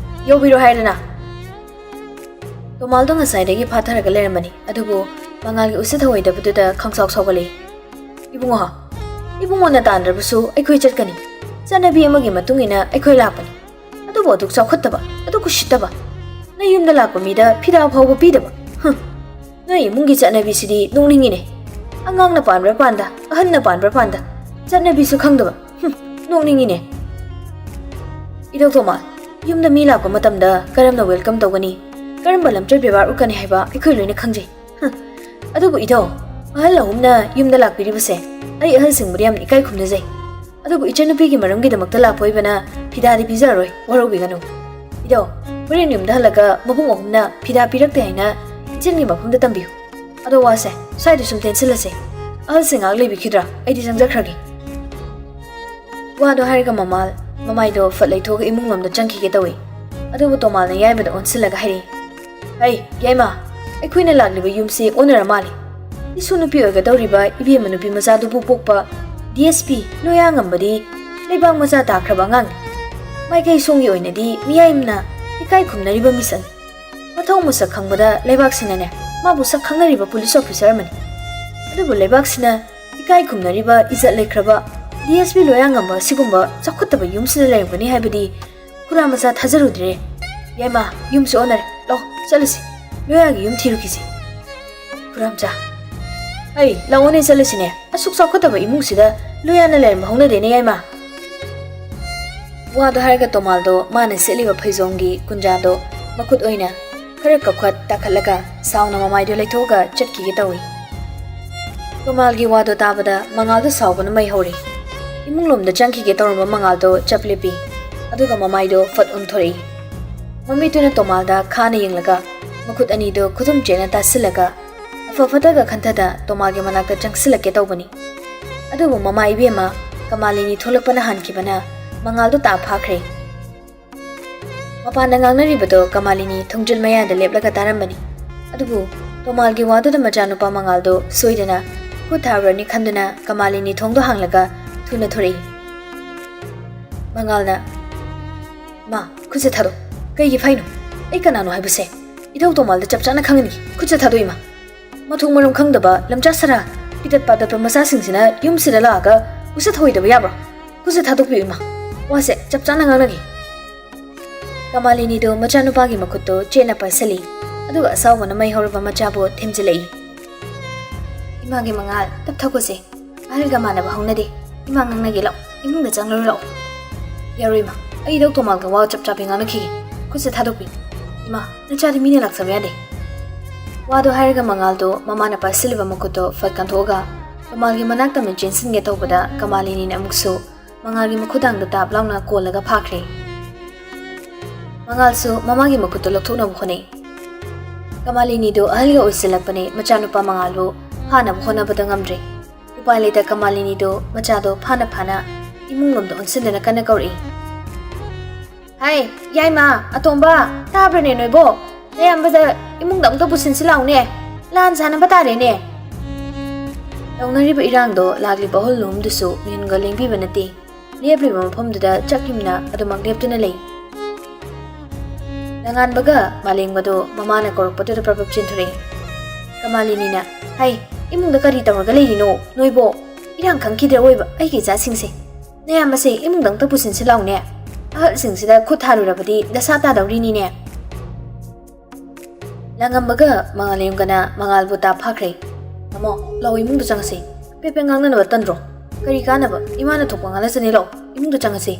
ꯌꯧꯕꯤꯔꯣ ꯍꯥꯏꯔꯗꯅ꯫" ꯇꯣꯃꯥꯜꯗꯣ ꯉꯁꯥꯏꯗꯒꯤ ꯐꯥꯊꯔꯒ ꯂꯩꯔꯝꯕꯅꯤ, ꯑꯗꯨꯕꯨ ꯃꯉꯥꯜꯒꯤ ꯎꯁꯤꯠ ꯊꯑꯣꯏꯗꯕꯗꯨꯗ ꯈꯪꯁꯥꯎ ꯁꯥꯎꯒꯠꯂꯛꯏ꯫ "ꯏꯕꯨꯡꯉꯣ, ꯏꯕꯨꯡꯉꯣꯅ ꯇꯥꯟꯗ꯭ꯔꯕꯁꯨ ꯑꯩꯈꯣꯏ ꯆꯠꯀꯅꯤ꯫ ꯆꯠꯅꯕꯤ ꯑꯃꯒꯤ ꯃꯇꯨꯡ ꯏꯟꯅ ꯑꯩꯈꯣꯏ ꯂꯥꯛꯄꯅꯤ꯫ ꯑꯗꯨꯕꯨ ꯑꯗꯨꯛ ꯆꯥꯎꯈꯠꯇꯕ, ꯑꯗꯨꯛ ꯎꯁꯤꯠꯇꯕ, ꯅꯌꯨꯝꯗ ꯂꯥꯛꯄ ꯃꯤꯗ ꯐꯤꯗꯥ ꯐꯥꯎꯕ ꯄꯤꯗꯕ꯫ ꯍꯨꯝ, ꯅꯣꯏ ꯏꯃꯨꯡꯒꯤ ꯆꯠꯅꯕꯤꯁꯤꯗꯤ ꯅꯣꯛꯅꯤꯡꯉꯤꯅꯦ꯫ ꯑꯉꯥꯡꯅ ꯄꯥꯟꯕ꯭ꯔꯥ ꯄꯥꯟꯗ, ꯑꯍꯟꯅ ꯄꯥꯟꯕ꯭ꯔꯥ ꯄꯥꯟꯗ, ꯆꯠꯅꯕꯤꯁꯨ ꯈꯪꯗꯕ꯫ ꯍꯨꯝ, ꯅꯣꯛꯅꯤꯡꯉꯤꯅꯦ꯫" "ꯏꯙꯧ ꯇꯣꯃꯥꯜ, ꯌꯨꯝꯗ ꯃꯤ ꯂꯥꯛꯄ ꯃꯇꯝꯗ ꯀꯔꯝꯅ ꯋꯦꯜꯀꯝ ꯇꯧꯒꯅꯤ, ꯀꯔꯝꯕ ꯂꯝꯆꯠ ꯕꯦꯕꯥꯔ ꯎꯠꯀꯅꯤ ꯍꯥꯏꯕ ꯑꯩꯈꯣꯏ ꯂꯣꯏꯅ ꯈꯪꯖꯩ꯫ ꯍꯨꯝ, ꯑꯗꯨꯕꯨ ꯏꯙꯧ, ꯑꯍꯜ ꯑꯍꯨꯝꯅ ꯌꯨꯝꯗ ꯂꯥꯛꯄꯤꯔꯤꯕꯁꯦ ꯑꯩ ꯑꯍꯜꯁꯤꯡꯕꯨꯗꯤ ꯌꯥꯝꯅ ꯏꯀꯥꯏ ꯈꯨꯝꯅꯖꯩ꯫ ꯑꯗꯨꯕꯨ ꯏꯆꯟꯅꯨꯄꯤꯒꯤ ꯃꯔꯝꯒꯤꯗꯃꯛꯇ ꯂꯥꯛꯄ ꯑꯣꯏꯕꯅ ꯐꯤꯗꯥꯗꯤ ꯄꯤꯖꯔꯔꯣꯏ, ꯋꯥꯔꯧꯕꯤꯒꯅꯨ꯫ ꯏꯙꯧ, ꯍꯣꯔꯦꯟ ꯌꯨꯝꯗ ꯍꯜꯂꯒ ꯃꯕꯨꯡ ꯑꯍꯨꯝꯅ ꯐꯤꯗꯥ ꯄꯤꯔꯛꯇꯦ ꯍꯥꯏꯅ ꯏꯆꯟꯒꯤ ꯃꯐꯝꯗ ꯇꯝꯕꯤꯌꯨ꯫ ꯑꯗꯣ ꯋꯥꯁꯦ ꯁ꯭ꯋꯥꯏꯗ ꯁꯨꯝ ꯇꯦꯟꯁꯤꯜꯂꯁꯦ꯫ ꯑꯍꯜꯁꯤꯡ ꯉꯥꯏꯍꯥꯛ ꯂꯩꯕꯤꯈꯤꯗ꯭ꯔꯥ? ꯑꯩꯗꯤ ꯆꯪꯖꯈ꯭ꯔꯒꯦ꯫" ꯋꯥꯗꯣ ꯍꯥꯏꯔꯒ ꯃꯃꯥꯜ ꯃꯃꯥꯏꯗꯣ ꯐꯠ ꯂꯩꯊꯣꯛꯑꯒ ꯏꯃꯨꯡ ꯂꯣꯝꯗ ꯆꯪꯈꯤꯒꯦ ꯇꯧꯏ꯫ ꯑꯗꯨꯕꯨ ꯇꯣꯃꯥꯜꯅ ꯌꯥꯏꯃꯗ ꯑꯣꯟꯁꯤꯜꯂꯒ ꯍꯥꯏꯔꯛꯏ, "ꯍꯩ, ꯌꯥꯏꯃ, ꯑꯩꯈꯣꯏꯅ ꯂꯥꯛꯂꯤꯕ ꯌꯨꯝꯁꯤ ꯑꯣꯟꯅꯔ ꯃꯥꯜꯂꯦ꯫ ꯏꯁꯨ ꯅꯨꯄꯤ ꯑꯣꯏꯒꯗꯧꯔꯤꯕ ꯏꯕꯦꯝꯃ ꯅꯨꯄꯤ ꯃꯆꯥꯗꯨꯕꯨ ꯄꯣꯛꯄ ꯗꯤ ꯑꯦꯁ ꯄꯤ ꯂꯣꯌꯥꯉꯝꯕꯗꯤ ꯂꯩꯕꯥꯛ ꯃꯆꯥ ꯇꯥꯈ꯭ꯔꯕ ꯑꯉꯥꯡꯅꯤ꯫ ꯃꯥꯏꯀꯩ ꯁꯣꯝꯒꯤ ꯑꯣꯏꯅꯗꯤ ꯃꯤꯌꯥꯝꯅ ꯏꯀꯥꯏ ꯈꯨꯝꯅꯔꯤꯕ ꯃꯤꯁꯛꯅꯤ꯫ ꯃꯊꯧ ꯃꯁꯛ ꯈꯪꯕꯗ ꯂꯩꯕꯥꯛꯁꯤꯅꯅꯦ ꯃꯥꯕꯨ ꯁꯛ ꯈꯪꯅꯔꯤꯕ ꯄꯨꯂꯤꯁ ꯑꯣꯐꯤꯁꯥꯔ ꯑꯃꯅꯤ꯫ ꯑꯗꯨꯕꯨ ꯂꯩꯕꯥꯛꯁꯤꯅ ꯏꯀꯥꯏ ꯈꯨꯝꯅꯔꯤꯕ ꯏꯖꯠ ꯂꯩꯈ꯭ꯔꯕ ꯗꯤ ꯑꯦꯁ ꯄꯤ ꯂꯣꯌꯥꯉꯝꯕ ꯑꯁꯤꯒꯨꯝꯕ ꯆꯥꯎꯈꯠꯇꯕ ꯌꯨꯝꯁꯤꯗ ꯂꯩꯔꯝꯒꯅꯤ ꯍꯥꯏꯕꯗꯤ ꯈꯨꯔꯥ ꯃꯆꯥ ꯊꯥꯖꯔꯨꯗ꯭ꯔꯦ꯫ ꯌꯥꯏꯃ, ꯌꯨꯝꯁꯨ ꯑꯣꯟꯅꯔꯦ꯫ ꯂꯥꯛꯑꯣ, ꯆꯠꯂꯁꯤ꯫ ꯂꯣꯌꯥꯒꯤ ꯌꯨꯝ ꯊꯤꯔꯨꯈꯤꯁꯤ꯫ ꯈꯨꯔꯥ ꯃꯆꯥ꯫ ꯑꯩ, ꯂꯥꯛꯑꯣꯅꯦ, ꯆꯠꯂꯁꯤꯅꯦ꯫ ꯑꯁꯨꯛ ꯆꯥꯎꯈꯠꯇꯕ ꯏꯃꯨꯡꯁꯤꯗ ꯂꯣꯌꯥꯅ ꯂꯩꯔꯝꯕ ꯍꯧꯅꯗꯦꯅꯦ, ꯌꯥꯏꯃ꯫ ꯋꯥꯗꯣ ꯍꯥꯏꯔꯒ ꯇꯣꯃꯥꯜꯗꯣ ꯃꯥꯅ ꯁꯦꯠꯂꯤꯕ ꯐꯩꯖꯣꯝꯒꯤ ꯀꯨꯟꯖꯥꯗꯣ ꯃꯈꯨꯠ ꯑꯣꯏꯅ ꯈꯔ ꯀꯞꯈꯠ ꯇꯥꯈꯠꯂꯒ ꯁꯥꯎꯅ ꯃꯃꯥꯏꯗꯣ ꯂꯩꯊꯣꯛꯑꯒ ꯆꯠꯈꯤꯒꯦ ꯇꯧꯏ꯫ ꯇꯣꯃꯥꯜꯒꯤ ꯋꯥꯗꯣ ꯇꯥꯕꯗ ꯃꯉꯥꯜꯗꯣ ꯁꯥꯎꯕꯅ ꯃꯩ ꯍꯧꯔꯤ꯫ ꯏꯃꯨꯡ ꯂꯣꯝꯗ ꯆꯪꯈꯤꯒꯦ ꯇꯧꯔꯝꯕ ꯃꯉꯥꯜꯗꯣ ꯆꯞ ꯂꯦꯞꯄꯤ꯫ ꯑꯗꯨꯒ ꯃꯃꯥꯏꯗꯣ ꯐꯠ ꯎꯟꯊꯣꯔꯛꯏ꯫ ꯃꯃꯤꯠꯇꯨꯅ ꯇꯣꯃꯥꯜꯗ ꯈꯥꯅ ꯌꯦꯡꯂꯒ ꯃꯈꯨꯠ ꯑꯅꯤꯗꯣ ꯈꯨꯗꯨꯝ ꯆꯦꯠꯅ ꯇꯥꯁꯤꯜꯂꯒ ꯑꯐ ꯐꯠꯇꯒ ꯈꯟꯊꯗ ꯇꯣꯃꯥꯜꯒꯤ ꯃꯅꯥꯛꯇ ꯆꯪꯁꯤꯜꯂꯛꯀꯦ ꯇꯧꯕꯅꯤ꯫ ꯑꯗꯨꯕꯨ ꯃꯃꯥ ꯏꯕꯦꯝꯃ ꯀꯃꯥꯂꯤꯅꯤ ꯊꯣꯛꯂꯛꯄꯅ ꯍꯥꯟꯈꯤꯕꯅ ꯃꯉꯥꯜꯗꯣ ꯇꯥ ꯐꯥꯈ꯭ꯔꯦ꯫ ꯃꯄꯥꯟꯗ ꯉꯥꯡꯅꯔꯤꯕꯗꯣ ꯀꯃꯥꯂꯤꯅꯤ ꯊꯣꯡꯖꯤꯜ ꯃꯌꯥꯗ ꯂꯦꯞꯂꯒ ꯇꯥꯔꯝꯕꯅꯤ꯫ ꯑꯗꯨꯕꯨ ꯇꯣꯃꯥꯜꯒꯤ ꯋꯥꯗꯨꯗ ꯃꯆꯥꯅꯨꯄꯥ ꯃꯉꯥꯜꯗꯣ ꯁꯣꯏꯗꯅ ꯈꯨꯠ ꯊꯥꯔꯨꯔꯅꯤ ꯈꯟꯗꯨꯅ ꯀꯃꯥꯂꯤꯅꯤ ꯊꯣꯡꯗꯣ ꯍꯥꯡꯂꯒ ꯊꯨꯅ ꯊꯣꯔꯛꯏ꯫ ꯃꯉꯥꯜꯅ, "ꯃꯥ, ꯈꯨꯠꯁꯦ ꯊꯥꯗꯣꯛ꯫ ꯀꯩꯒꯤ ꯐꯥꯏꯅꯣ? ꯑꯩ ꯀꯅꯥꯅꯣ ꯍꯥꯏꯕꯁꯦ ꯏꯙꯧ ꯇꯣꯃꯥꯜꯗ ꯆꯞ ꯆꯥꯅ ꯈꯪꯍꯟꯒꯦ꯫ ꯈꯨꯠꯁꯦ ꯊꯥꯗꯣꯛ, ꯏꯃꯥ꯫ ꯃꯊꯣꯡ ꯃꯔꯝ ꯈꯪꯗꯕ ꯂꯝꯆꯥ ꯁꯔꯥ ꯄꯤꯇꯠ ꯄꯥꯇꯠꯄ ꯃꯆꯥꯁꯤꯡꯁꯤꯅ ꯌꯨꯝꯁꯤꯗ ꯂꯥꯛꯑꯒ ꯎꯁꯤꯠ ꯊꯑꯣꯏꯗꯕ ꯌꯥꯕ꯭ꯔꯣ? ꯈꯨꯠꯁꯦ ꯊꯥꯗꯣꯛꯄꯤꯌꯨ, ꯏꯃꯥ꯫ ꯋꯥꯁꯦ ꯆꯞ ꯆꯥꯅ ꯉꯥꯡꯅꯒꯦ꯫" ꯀꯃꯥꯂꯤꯅꯤꯗꯨ ꯃꯆꯥꯅꯨꯄꯥꯒꯤ ꯃꯈꯨꯠꯇꯨ ꯆꯦꯠꯅ ꯄꯥꯏꯁꯜꯂꯤ꯫ ꯑꯗꯨꯒ ꯑꯁꯥꯎꯕꯅ ꯃꯩ ꯍꯧꯔꯕ ꯃꯆꯥꯕꯨ ꯊꯦꯝꯖꯤꯜꯂꯛꯏ꯫ "ꯏꯃꯥꯒꯤ ꯃꯉꯥꯜ, ꯇꯞꯊꯈꯣꯁꯦ꯫ ꯑꯍꯜꯒ ꯃꯥꯟꯅꯕ ꯍꯧꯅꯗꯦ꯫ ꯏꯃꯥ ꯉꯥꯡꯅꯒꯦ, ꯂꯥꯛꯑꯣ꯫ ꯏꯃꯨꯡꯗ ꯆꯪꯂꯔꯨ ꯂꯥꯛꯑꯣ꯫" "ꯌꯥꯔꯣꯏ ꯏꯃꯥ, ꯑꯩ ꯏꯙꯧ ꯇꯣꯃꯥꯜꯒ ꯋꯥ ꯆꯞ ꯆꯥꯕꯤ ꯉꯥꯡꯅꯈꯤꯒꯦ꯫ ꯈꯨꯠꯁꯦ ꯊꯥꯗꯣꯛꯄꯤ꯫ ꯏꯃꯥ, ꯅꯆꯥꯗꯤ ꯃꯤꯅ ꯂꯥꯛꯆꯕ ꯌꯥꯗꯦ꯫" ꯋꯥꯗꯣ ꯍꯥꯏꯔꯒ ꯃꯉꯥꯜꯗꯣ ꯃꯃꯥꯅ ꯄꯥꯏꯁꯤꯜꯂꯤꯕ ꯃꯈꯨꯠꯇꯣ ꯐꯠ ꯀꯟꯊꯣꯛꯑꯒ ꯇꯣꯃꯥꯜꯒꯤ ꯃꯅꯥꯛ ꯇꯝꯅ ꯆꯦꯟꯁꯤꯟꯒꯦ ꯇꯧꯕꯗ ꯀꯃꯥꯂꯤꯅꯤꯅ ꯑꯃꯨꯛꯁꯨ ꯃꯉꯥꯜꯒꯤ ꯃꯈꯨꯠ ꯍꯥꯡꯗ ꯇꯥꯞ ꯂꯥꯎꯅ ꯀꯣꯜꯂꯒ ꯐꯥꯈ꯭ꯔꯦ꯫ ꯃꯉꯥꯜꯁꯨ ꯃꯃꯥꯒꯤ ꯃꯈꯨꯠꯇꯨ ꯂꯧꯊꯣꯛꯅꯕ ꯍꯣꯠꯅꯩ꯫ ꯀꯃꯥꯂꯤꯅꯤꯗꯨ ꯑꯍꯜꯒ ꯑꯣꯏꯁꯤꯜꯂꯛꯄꯅꯦ, ꯃꯆꯥꯅꯨꯄꯥ ꯃꯉꯥꯜꯕꯨ ꯐꯥꯅꯕ ꯍꯣꯠꯅꯕꯗ ꯉꯝꯗ꯭ꯔꯦ꯫ ꯎꯄꯥꯏ ꯂꯩꯇ ꯀꯃꯥꯂꯤꯅꯤꯗꯨ ꯃꯆꯥꯗꯣ ꯐꯥꯅ ꯐꯥꯅ ꯏꯃꯨꯡ ꯂꯣꯝꯗ ꯑꯣꯟꯁꯤꯟꯗꯨꯅ ꯀꯟꯅ ꯀꯧꯔꯛꯏ꯫ "ꯍꯥꯏ, ꯌꯥꯏꯃ, ꯑꯇꯣꯝꯕ, ꯇꯥꯕ꯭ꯔꯅꯦ ꯅꯣꯏꯕꯣ? ꯅꯌꯥꯝꯕꯗ ꯏꯃꯨꯡꯗ ꯑꯝꯇ ꯄꯨꯁꯤꯟꯁꯤ ꯂꯥꯎꯅꯦ꯫ ꯂꯥꯟ ꯁꯥꯟꯅꯕ ꯇꯥꯔꯦꯅꯦ꯫" ꯇꯧꯅꯔꯤꯕ ꯏꯔꯥꯡꯗꯣ ꯂꯥꯛꯂꯤꯕ ꯑꯍꯜ ꯑꯍꯨꯝꯗꯨꯁꯨ ꯃꯤꯍꯨꯟꯒ ꯂꯦꯡꯕꯤꯕ ꯅꯠꯇꯦ꯫ ꯂꯦꯞꯂꯤꯕ ꯃꯐꯝꯗꯨꯗ ꯆꯞ ꯌꯨꯝꯅ ꯑꯗꯨꯃꯛ ꯂꯦꯞꯇꯨꯅ ꯂꯩ꯫ ꯂꯉꯥꯟꯕꯒ ꯃꯥꯂꯦꯝꯒꯗꯣ ꯃꯃꯥꯅ ꯀꯧꯔꯛꯄꯗꯨꯗ ꯄ꯭ꯔꯞ ꯄ꯭ꯔꯞ ꯆꯦꯟꯊꯣꯔꯛꯏ꯫ ꯀꯃꯥꯂꯤꯅꯤꯅ, "ꯍꯩ, ꯏꯃꯨꯡꯗ ꯀꯔꯤ ꯇꯧꯔꯒ ꯂꯩꯔꯤꯅꯣ ꯅꯣꯏꯕꯣ? ꯏꯔꯥꯡ ꯈꯪꯈꯤꯗ꯭ꯔꯦ ꯑꯣꯏꯕ ꯑꯩꯒꯤ ꯏꯆꯥꯁꯤꯡꯁꯦ꯫ ꯅꯌꯥꯝꯕꯁꯦ ꯏꯃꯨꯡꯗ ꯑꯝꯇ ꯄꯨꯁꯤꯟꯁꯤ ꯂꯥꯎꯅꯦ꯫ ꯑꯍꯜꯁꯤꯡꯁꯤꯗ ꯈꯨꯠ ꯊꯥꯔꯨꯔꯕꯗꯤ ꯗꯁꯥ ꯇꯥꯗꯧꯔꯤꯅꯤꯅꯦ"꯫ ꯂꯥꯡꯉꯝꯕꯒ ꯃꯉꯥꯂꯦꯝꯒꯅ ꯃꯉꯥꯜꯕꯨ ꯇꯥ ꯐꯥꯈ꯭ꯔꯦ꯫ "ꯇꯥꯃꯣ, ꯂꯥꯛꯑꯣ, ꯏꯃꯨꯡꯗ ꯆꯪꯉꯁꯤ꯫ ꯄꯦꯠ ꯄꯦꯠ ꯉꯥꯡꯅꯅꯕ ꯇꯟꯗ꯭ꯔꯣ? ꯀꯔꯤ ꯀꯥꯟꯅꯕ? ꯏꯃꯥꯅ ꯊꯣꯛꯄ ꯉꯥꯡꯅꯁꯅꯤ, ꯂꯥꯛꯑꯣ, ꯏꯃꯨꯡꯗ ꯆꯪꯉꯁꯤ"꯫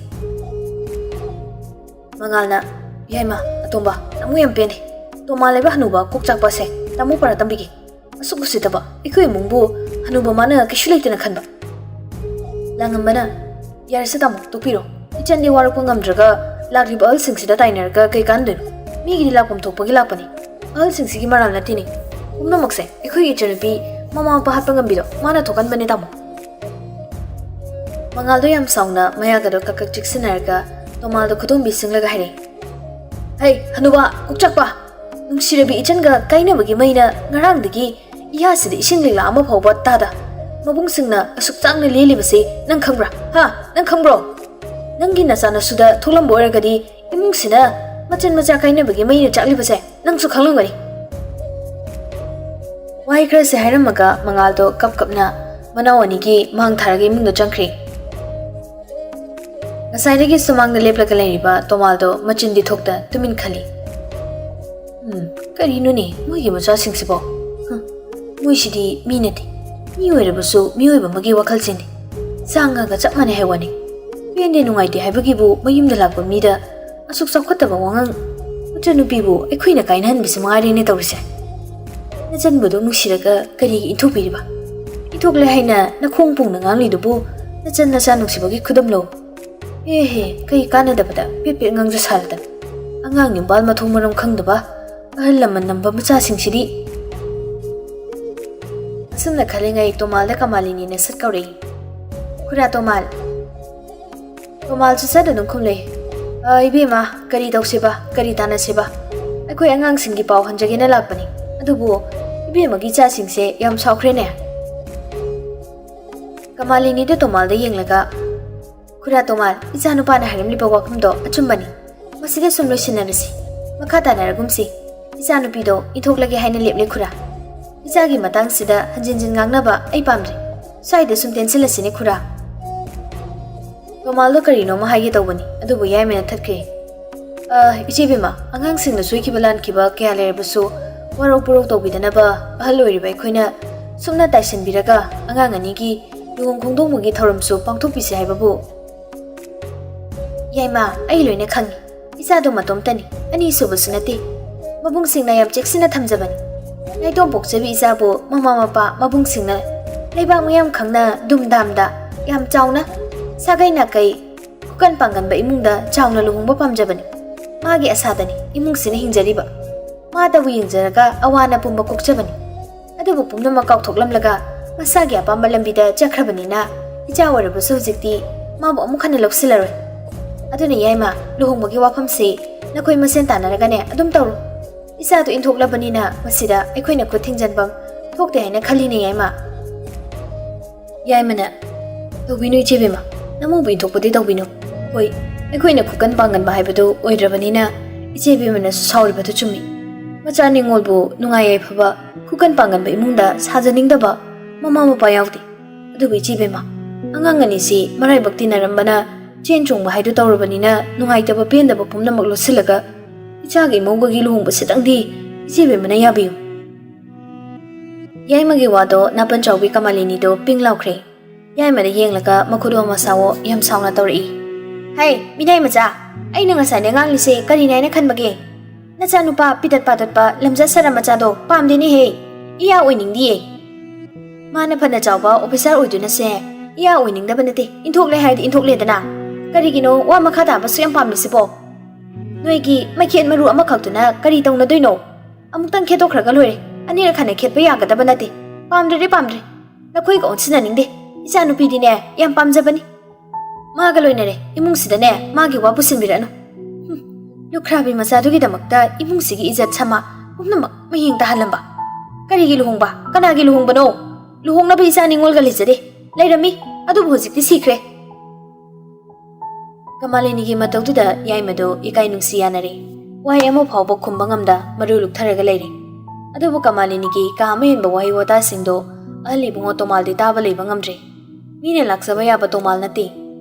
ꯃꯉꯥꯜꯅ, "ꯌꯥꯏꯃ, ꯑꯇꯣꯝꯕ, ꯇꯥꯃꯣ ꯌꯥꯝ ꯄꯦꯟꯗꯦ꯫ ꯇꯣꯃꯥ ꯂꯩꯕ ꯍꯅꯨꯕ ꯀꯣꯛ ꯆꯥꯛꯄ ꯑꯁꯦ ꯇꯥꯃꯣ ꯄꯔꯥ ꯇꯝꯕꯤꯒꯦ꯫ ꯑꯁꯨꯛ ꯎꯁꯤꯠꯇꯕ, ꯑꯩꯈꯣꯏ ꯏꯃꯨꯡꯕꯨ ꯍꯅꯨꯕ ꯃꯥꯅ ꯀꯩꯁꯨ ꯂꯩꯇꯅ ꯈꯟꯕ"꯫ ꯂꯥꯡꯉꯝꯕꯅ, "ꯌꯥꯔꯦꯁꯦ ꯇꯥꯃꯣ, ꯇꯣꯛꯄꯤꯔꯣ꯫ ꯏꯆꯟꯗꯤ ꯋꯥꯔꯛꯄ ꯉꯝꯗ꯭ꯔꯒ ꯂꯥꯛꯂꯤꯕ ꯑꯍꯜꯁꯤꯡꯁꯤꯗ ꯇꯥꯏꯅꯔꯒ ꯀꯩ ꯀꯥꯟꯗꯣꯏꯅꯣ? ꯃꯤꯒꯤꯗꯤ ꯂꯥꯛꯐꯝ ꯊꯣꯛꯄꯒꯤ ꯂꯥꯛꯄꯅꯤ꯫ ꯑꯍꯜꯁꯤꯡꯁꯤꯒꯤ ꯃꯔꯥꯜ ꯅꯠꯇꯦꯅꯦ꯫ ꯄꯨꯝꯅꯃꯛꯁꯦ ꯑꯩꯈꯣꯏꯒꯤ ꯏꯆꯟꯅꯨꯄꯤ ꯃꯃꯥ ꯃꯄꯥ ꯍꯥꯠꯄ ꯉꯝꯕꯤꯗꯣ ꯃꯥꯅ ꯊꯣꯛꯍꯟꯕꯅꯦ ꯇꯥꯃꯣ"꯫ ꯃꯉꯥꯜꯗꯣ ꯌꯥꯝ ꯁꯥꯎꯅ ꯃꯌꯥꯒꯗꯣ ꯀꯛ ꯀꯛ ꯆꯤꯛꯁꯤꯟꯅꯔꯒ ꯇꯣꯃꯥꯜꯗꯣ ꯈꯨꯗꯣꯝꯕꯤ ꯁꯤꯡꯂꯒ ꯍꯥꯏꯔꯛꯏ, "ꯍꯩ, ꯍꯅꯨꯕ, ꯀꯣꯛꯆꯥꯛꯄ! ꯅꯨꯡꯁꯤꯔꯕꯤ ꯏꯆꯟꯒ ꯀꯥꯏꯅꯕꯒꯤ ꯃꯩꯅ ꯉꯔꯥꯡꯗꯒꯤ ꯏꯍꯥꯁꯤꯗ ꯏꯁꯤꯡ ꯂꯤꯛꯂꯥ ꯑꯃ ꯐꯥꯎꯕ ꯇꯥꯗ꯫ ꯃꯕꯨꯡꯁꯤꯡꯅ ꯑꯁꯨꯛ ꯆꯥꯡꯅ ꯂꯦꯜꯂꯤꯕꯁꯤ ꯅꯪ ꯈꯪꯕ꯭ꯔꯥ? ꯍꯥ? ꯅꯪ ꯈꯪꯕ꯭ꯔꯣ? ꯅꯪꯒꯤ ꯅꯆꯥꯅꯁꯨꯗ ꯊꯣꯛꯂꯝꯕ ꯑꯣꯏꯔꯒꯗꯤ ꯏꯃꯨꯡꯁꯤꯅ ꯃꯆꯟ ꯃꯆꯥ ꯀꯥꯏꯅꯕꯒꯤ ꯃꯩꯅ ꯆꯥꯛꯂꯤꯕꯁꯦ ꯅꯪꯁꯨ ꯈꯪꯂꯝꯒꯅꯤ"꯫ ꯋꯥꯍꯩ ꯈꯔꯁꯦ ꯍꯥꯏꯔꯝꯃꯒ ꯃꯉꯥꯜꯗꯣ ꯀꯞ ꯀꯞꯅ ꯃꯅꯥꯎ ꯑꯅꯤꯒꯤ ꯃꯥꯡ ꯊꯥꯔꯒ ꯏꯃꯨꯡꯗ ꯆꯪꯈ꯭ꯔꯦ꯫ ꯉꯁꯥꯏꯗꯒꯤ ꯁꯨꯃꯥꯡꯗ ꯂꯦꯞꯂꯒ ꯂꯩꯔꯤꯕ ꯇꯣꯃꯥꯜꯗꯣ ꯃꯆꯤꯟꯗꯤ ꯊꯣꯛꯇ ꯇꯨꯃꯤꯟ ꯈꯜꯂꯤ꯫ "ꯎꯝ, ꯀꯔꯤꯅꯣꯅꯦ ꯃꯣꯏꯒꯤ ꯃꯆꯥꯁꯤꯡꯁꯤꯕꯣ? ꯍꯝ, ꯃꯣꯏꯁꯤꯗꯤ ꯃꯤ ꯅꯠꯇꯦ꯫ ꯃꯤ ꯑꯣꯏꯔꯕꯁꯨ ꯃꯤꯑꯣꯏꯕ ꯑꯃꯒꯤ ꯋꯥꯈꯜꯁꯤꯅꯤ꯫ ꯁꯥ ꯉꯥꯒ ꯆꯞ ꯃꯥꯟꯅꯩ ꯍꯥꯏ ꯋꯥꯅꯤ꯫ ꯄꯦꯟꯗꯦ ꯅꯨꯡꯉꯥꯏꯇꯦ ꯍꯥꯏꯕꯒꯤꯕꯨ ꯃꯌꯨꯝꯗ ꯂꯥꯛꯄ ꯃꯤꯗ ꯑꯁꯨꯛ ꯆꯥꯎꯈꯠꯇꯕ ꯋꯥꯉꯥꯡ꯫ ꯃꯆꯟꯅꯨꯄꯤꯕꯨ ꯑꯩꯈꯣꯏꯅ ꯀꯥꯏꯅꯍꯟꯕꯁꯤ ꯃꯉꯥꯏꯔꯦꯅꯦ ꯇꯧꯔꯤꯁꯦ꯫ ꯅꯆꯟꯕꯨꯗꯨ ꯅꯨꯡꯁꯤꯔꯒ ꯀꯔꯤꯒꯤ ꯏꯟꯊꯣꯛꯄꯤꯔꯤꯕ? ꯏꯟꯊꯣꯛꯂꯦ ꯍꯥꯏꯅ ꯅꯈꯣꯡ ꯄꯨꯡꯅ ꯉꯥꯡꯂꯤꯗꯨꯕꯨ ꯅꯆꯟ ꯅꯆꯥ ꯅꯨꯡꯁꯤꯕꯒꯤ ꯈꯨꯗꯝꯂꯣ? ꯑꯦꯍꯦ, ꯀꯩ ꯀꯥꯟꯅꯗꯕꯗ ꯄꯦꯠ ꯄꯦꯠ ꯉꯥꯡꯖ ꯁꯥꯔꯗꯅ꯫ ꯑꯉꯥꯡ ꯌꯨꯝꯕꯥꯜ ꯃꯊꯣꯡ ꯃꯔꯝ ꯈꯪꯗꯕ ꯑꯍꯜ ꯂꯃꯟ ꯅꯝꯕ ꯃꯆꯥꯁꯤꯡꯁꯤꯗꯤ"꯫ ꯑꯁꯨꯝꯅ ꯈꯜꯂꯤꯉꯩ ꯇꯣꯃꯥꯜꯗ ꯀꯃꯥꯂꯤꯅꯤꯅ ꯁꯠ ꯀꯧꯔꯛꯏ, "ꯈꯨꯔꯥ ꯇꯣꯃꯥꯜ"꯫ ꯇꯣꯃꯥꯜꯁꯨ ꯁꯠ ꯑꯗꯨꯝ ꯈꯨꯝꯂꯛꯏ, "ꯑ, ꯏꯕꯦꯝꯃ, ꯀꯔꯤ ꯇꯧꯁꯦꯕ, ꯀꯔꯤ ꯇꯥꯟꯅꯁꯦꯕ? ꯑꯩꯈꯣꯏ ꯑꯉꯥꯡꯁꯤꯡꯒꯤ ꯄꯥꯎ ꯍꯟꯖꯒꯦꯅ ꯂꯥꯛꯄꯅꯤ꯫ ꯑꯗꯨꯕꯨ ꯏꯕꯦꯝꯃꯒꯤ ꯏꯆꯥꯁꯤꯡꯁꯦ ꯌꯥꯝ ꯁꯥꯎꯈ꯭ꯔꯦꯅꯦ"꯫ ꯀꯃꯥꯂꯤꯅꯤꯗ ꯇꯣꯃꯥꯜꯗ ꯌꯦꯡꯂꯒ, "ꯈꯨꯔꯥ ꯇꯣꯃꯥꯜ, ꯏꯆꯥ ꯅꯨꯄꯥꯅ ꯍꯥꯏꯔꯝꯂꯤꯕ ꯋꯥꯐꯝꯗꯣ ꯑꯆꯨꯝꯕꯅꯤ꯫ ꯃꯁꯤꯗ ꯁꯨꯝ ꯂꯣꯏꯁꯤꯟꯅꯔꯁꯤ"꯫ ꯃꯈꯥ ꯇꯥꯅꯔꯒꯨꯝꯁꯤ꯫ ꯏꯆꯥꯅꯨꯄꯤꯗꯣ ꯏꯟꯊꯣꯛꯂꯒꯦ ꯍꯥꯏꯅ ꯂꯦꯞꯂꯦ ꯈꯨꯔꯥ꯫ ꯏꯆꯥꯒꯤ ꯃꯇꯥꯡꯁꯤꯗ ꯍꯟꯖꯤꯟ ꯍꯟꯖꯤꯟ ꯉꯥꯡꯅꯕ ꯑꯩ ꯄꯥꯝꯗ꯭ꯔꯦ꯫ ꯁ꯭ꯋꯥꯏꯗ ꯁꯨꯝ ꯇꯦꯟꯁꯤꯜꯂꯁꯤꯅꯦ ꯈꯨꯔꯥ꯫ ꯒꯣꯃꯥꯜꯗꯣ ꯀꯔꯤꯅꯣꯃ ꯍꯥꯏꯒꯦ ꯇꯧꯕꯅꯤ, ꯑꯗꯨꯕꯨ ꯌꯥꯏꯃꯅ ꯊꯠꯈ꯭ꯔꯦ꯫ "ꯑ, ꯏꯆꯦ ꯕꯦꯝꯃ, ꯑꯉꯥꯡꯁꯤꯡꯅ ꯁꯣꯏꯈꯤꯕ ꯂꯥꯟꯈꯤꯕ ꯀꯌꯥ ꯂꯩꯔꯕꯁꯨ ꯋꯥꯔꯧ ꯄꯨꯔꯧ ꯇꯧꯕꯤꯗꯅꯕ ꯑꯍꯜ ꯑꯣꯏꯔꯤꯕ ꯑꯩꯈꯣꯏꯅ ꯁꯨꯞꯅ ꯇꯥꯏꯁꯤꯟꯕꯤꯔꯒ ꯑꯉꯥꯡ ꯑꯅꯤꯒꯤ ꯂꯨꯍꯣꯡ ꯈꯣꯡꯗꯣꯡꯕꯒꯤ ꯊꯧꯔꯝꯁꯨ ꯄꯥꯡꯊꯣꯛꯄꯤꯁꯤ ꯍꯥꯏꯕꯕꯨ?" "ꯌꯥꯏꯃ, ꯑꯩ ꯂꯣꯏꯅ ꯈꯪꯉꯤ꯫ ꯏꯆꯥꯗꯣ ꯃꯇꯣꯝꯇꯅꯤ, ꯑꯅꯤꯁꯨꯕꯁꯨ ꯅꯠꯇꯦ꯫ ꯃꯕꯨꯡꯁꯤꯡꯅ ꯌꯥꯝ ꯆꯦꯛꯁꯤꯟꯅ ꯊꯝꯖꯕꯅꯤ꯫ ꯅꯥꯏꯇꯣꯝ ꯄꯣꯛꯆꯕꯤ ꯏꯆꯥꯕꯨ ꯃꯃꯥ ꯃꯄꯥ ꯃꯕꯨꯡꯁꯤꯡꯅ ꯂꯩꯕꯥꯛ ꯃꯤꯌꯥꯝ ꯈꯪꯅ ꯗꯨꯝꯗꯥꯝꯗ ꯌꯥꯝ ꯆꯥꯎꯅ ꯁꯥꯒꯩ ꯅꯥꯀꯩ ꯈꯨꯀꯟ ꯄꯥꯡꯒꯟꯕ ꯏꯃꯨꯡꯗ ꯆꯥꯎꯅ ꯂꯨꯍꯣꯡꯕ ꯄꯥꯝꯖꯕꯅꯤ꯫ ꯃꯥꯒꯤ ꯑꯁꯥꯗꯅꯤ ꯏꯃꯨꯡꯁꯤꯅ ꯍꯤꯡꯖꯔꯤꯕ꯫ ꯃꯥꯇꯕꯨ ꯌꯦꯡꯖꯔꯒ ꯑꯋꯥ ꯑꯅꯥ ꯄꯨꯝꯕ ꯀꯣꯛꯆꯕꯅꯤ꯫ ꯑꯗꯨꯕꯨ ꯄꯨꯝꯅꯃꯛ ꯀꯥꯎꯊꯣꯛꯂꯝꯂꯒ ꯃꯁꯥꯒꯤ ꯑꯄꯥꯝꯕ ꯂꯝꯕꯤꯗ ꯆꯠꯈ꯭ꯔꯕꯅꯤꯅ ꯏꯆꯥ ꯑꯣꯏꯔꯕꯁꯨ ꯍꯧꯖꯤꯛꯇꯤ ꯃꯥꯕꯨ ꯑꯃꯨꯛ ꯍꯟꯅ ꯂꯧꯁꯤꯜꯂꯔꯣꯏ꯫ ꯑꯗꯨꯅ ꯌꯥꯏꯃ, ꯂꯨꯍꯣꯡꯕꯒꯤ ꯋꯥꯐꯝꯁꯤ ꯅꯈꯣꯏ ꯃꯁꯦꯟ ꯇꯥꯟꯅꯔꯒꯅꯦ ꯑꯗꯨꯝ ꯇꯧꯔꯣ꯫ ꯏꯆꯥꯗꯨ ꯏꯟꯊꯣꯛꯂꯕꯅꯤꯅ ꯃꯁꯤꯗ ꯑꯩꯈꯣꯏꯅ ꯈꯨꯠ ꯊꯤꯡꯖꯤꯟꯐꯝ ꯊꯣꯛꯇꯦ ꯍꯥꯏꯅ ꯈꯜꯂꯤꯅꯦ ꯌꯥꯏꯃ꯫" ꯌꯥꯏꯃꯅ, "ꯇꯧꯕꯤꯅꯨ ꯏꯆꯦ ꯕꯦꯝꯃ, ꯅꯃꯧꯕꯨ ꯏꯟꯊꯣꯛꯄꯗꯤ ꯇꯧꯕꯤꯅꯨ꯫ ꯍꯣꯏ, ꯑꯩꯈꯣꯏꯅ ꯈꯨꯀꯟ ꯄꯥꯡꯒꯟꯕ ꯍꯥꯏꯕꯗꯨ ꯑꯣꯏꯗ꯭ꯔꯕꯅꯤꯅ ꯏꯆꯦ ꯕꯦꯝꯃꯅꯁꯨ ꯁꯥꯎꯔꯤꯕꯗꯨ ꯆꯨꯝꯃꯤ꯫ ꯃꯆꯥ ꯅꯤꯉꯣꯜꯕꯨ ꯅꯨꯡꯉꯥꯏ ꯌꯥꯏꯐꯕ ꯈꯨꯀꯟ ꯄꯥꯡꯒꯟꯕ ꯏꯃꯨꯡꯗ ꯁꯥꯖꯅꯤꯡꯗꯕ ꯃꯃꯥ ꯃꯄꯥ ꯌꯥꯎꯗꯦ꯫ ꯑꯗꯨꯕꯨ ꯏꯆꯦ ꯕꯦꯝꯃ, ꯑꯉꯥꯡ ꯑꯅꯤꯁꯤ ꯃꯔꯥꯏꯕꯛ ꯇꯤꯟꯅꯔꯝꯕꯅ ꯆꯦꯟ ꯆꯣꯡꯕ ꯍꯥꯏꯗꯨ ꯇꯧꯔꯕꯅꯤꯅ ꯅꯨꯡꯉꯥꯏꯇꯕ ꯄꯦꯟꯗꯕ ꯄꯨꯝꯅꯃꯛ ꯂꯣꯠꯁꯤꯜꯂꯒ ꯏꯆꯥꯒꯤ ꯏꯃꯧꯒꯒꯤ ꯂꯨꯍꯣꯡꯕꯁꯤꯗꯪꯗꯤ ꯏꯆꯦ ꯕꯦꯝꯃꯅ ꯌꯥꯕꯤꯌꯨ꯫" ꯌꯥꯏꯃꯒꯤ ꯋꯥꯗꯣ ꯅꯥꯄꯟ ꯆꯥꯎꯕꯤ ꯀꯃꯂꯤꯅꯤꯗꯣ ꯄꯤꯡ ꯂꯥꯎꯈ꯭ꯔꯦ꯫ ꯌꯥꯏꯃꯗ ꯌꯦꯡꯂꯒ ꯃꯈꯨꯠ ꯑꯣ ꯃꯁꯥꯋꯣ ꯌꯥꯝ ꯁꯥꯎꯅ ꯇꯧꯔꯛꯏ꯫ "ꯍꯩ, ꯃꯤꯅꯥꯏ ꯃꯆꯥ, ꯑꯩꯅ ꯉꯁꯥꯏꯅ ꯉꯥꯡꯂꯤꯁꯦ ꯀꯔꯤꯅꯦ ꯍꯥꯏꯅ ꯈꯟꯕꯒꯦ? ꯅꯆꯥꯅꯨꯄꯥ ꯄꯤꯇꯠ ꯄꯥꯇꯠꯄ ꯂꯝꯖꯥ ꯁꯔꯥ ꯃꯆꯥꯗꯣ ꯄꯥꯝꯗꯦꯅꯦꯍꯦ꯫ ꯏꯌꯥ ꯑꯣꯏꯅꯤꯡꯗꯤꯌꯦ꯫ ꯃꯥꯅ ꯐꯅ ꯆꯥꯎꯕ ꯑꯣꯐꯤꯁꯥꯔ ꯑꯣꯏꯗꯨꯅꯁꯦ ꯏꯌꯥ ꯑꯣꯏꯅꯤꯡꯗꯕ ꯅꯠꯇꯦ, ꯏꯟꯊꯣꯛꯂꯦ ꯍꯥꯏꯔꯗꯤ ꯏꯟꯊꯣꯛꯂꯦꯗꯅ꯫ ꯀꯔꯤꯒꯤꯅꯣ ꯋꯥ ꯃꯈꯥ ꯇꯥꯕꯁꯨ ꯌꯥꯝ ꯄꯥꯝꯂꯤꯁꯤꯕꯣ? ꯅꯣꯏꯒꯤ ꯃꯩꯈꯦꯠ ꯃꯔꯨ ꯑꯃꯈꯛꯇꯨꯅ ꯀꯔꯤ ꯇꯧꯅꯗꯣꯏꯅꯣ? ꯑꯃꯨꯛꯇꯪ ꯈꯦꯠꯇꯣꯛꯈ꯭ꯔꯒ ꯂꯣꯏꯔꯦ꯫ ꯑꯅꯤꯔꯛ ꯍꯟꯅ ꯈꯦꯠꯄ ꯌꯥꯒꯗꯕ ꯅꯠꯇꯦ꯫ ꯄꯥꯝꯗ꯭ꯔꯗꯤ ꯄꯥꯝꯗ꯭ꯔꯦ꯫ ꯅꯈꯣꯏꯒ ꯑꯣꯟꯁꯤꯟꯅꯅꯤꯡꯗꯦ꯫ ꯏꯆꯥꯅꯨꯄꯤꯗꯤꯅꯦ ꯌꯥꯝ ꯄꯥꯝꯖꯕꯅꯤ꯫ ꯃꯥꯒ ꯂꯣꯏꯅꯔꯦ꯫ ꯏꯃꯨꯡꯁꯤꯗꯅꯦ ꯃꯥꯒꯤ ꯋꯥ ꯄꯨꯁꯤꯟꯕꯤꯔꯛꯑꯅꯨ꯫" ꯍꯨꯝ, ꯂꯨꯈ꯭ꯔꯥꯕꯤ ꯃꯆꯥꯗꯨꯒꯤꯗꯃꯛꯇ ꯏꯃꯨꯡꯁꯤꯒꯤ ꯏꯖꯠ ꯁꯃꯥ ꯄꯨꯝꯅꯃꯛ ꯃꯍꯤꯡ ꯇꯥꯍꯜꯂꯝꯕ꯫ ꯀꯔꯤꯒꯤ ꯂꯨꯍꯣꯡꯕ? ꯀꯅꯥꯒꯤ ꯂꯨꯍꯣꯡꯕꯅꯣ? ꯂꯨꯍꯣꯡꯅꯕ ꯏꯆꯥ ꯅꯤꯉꯣꯜꯒ ꯂꯩꯖꯗꯦ꯫ ꯂꯩꯔꯝꯃꯤ, ꯑꯗꯨꯕꯨ ꯍꯧꯖꯤꯛꯇꯤ ꯁꯤꯈ꯭ꯔꯦ꯫ ꯀꯃꯂꯤꯅꯤꯒꯤ ꯃꯇꯧꯗꯨꯗ ꯌꯥꯏꯃꯗꯨ ꯏꯀꯥꯏ ꯅꯨꯡꯁꯤ ꯌꯥꯅꯔꯦ꯫ ꯋꯥꯍꯩ ꯑꯃ ꯐꯥꯎꯕ ꯈꯨꯝꯕ ꯉꯝꯗ ꯃꯔꯨ ꯂꯨꯛꯊꯔꯒ ꯂꯩꯔꯦ꯫ ꯑꯗꯨꯕꯨ ꯀꯃꯥꯂꯤꯅꯤꯒꯤ ꯀꯥ ꯑꯃ ꯍꯦꯟꯕ ꯋꯥꯍꯩ ꯋꯥꯇꯥꯁꯤꯡꯗꯣ ꯑꯍꯜ ꯏꯕꯨꯡꯉꯣ ꯇꯣꯃꯥꯜꯗꯤ ꯇꯥꯕ ꯂꯩꯕ ꯉꯝꯗ꯭ꯔꯦ꯫ ꯃꯤꯅ ꯂꯥꯛꯆꯕ ꯌꯥꯕ ꯇꯣꯃꯥꯜ ꯅꯠꯇꯦ꯫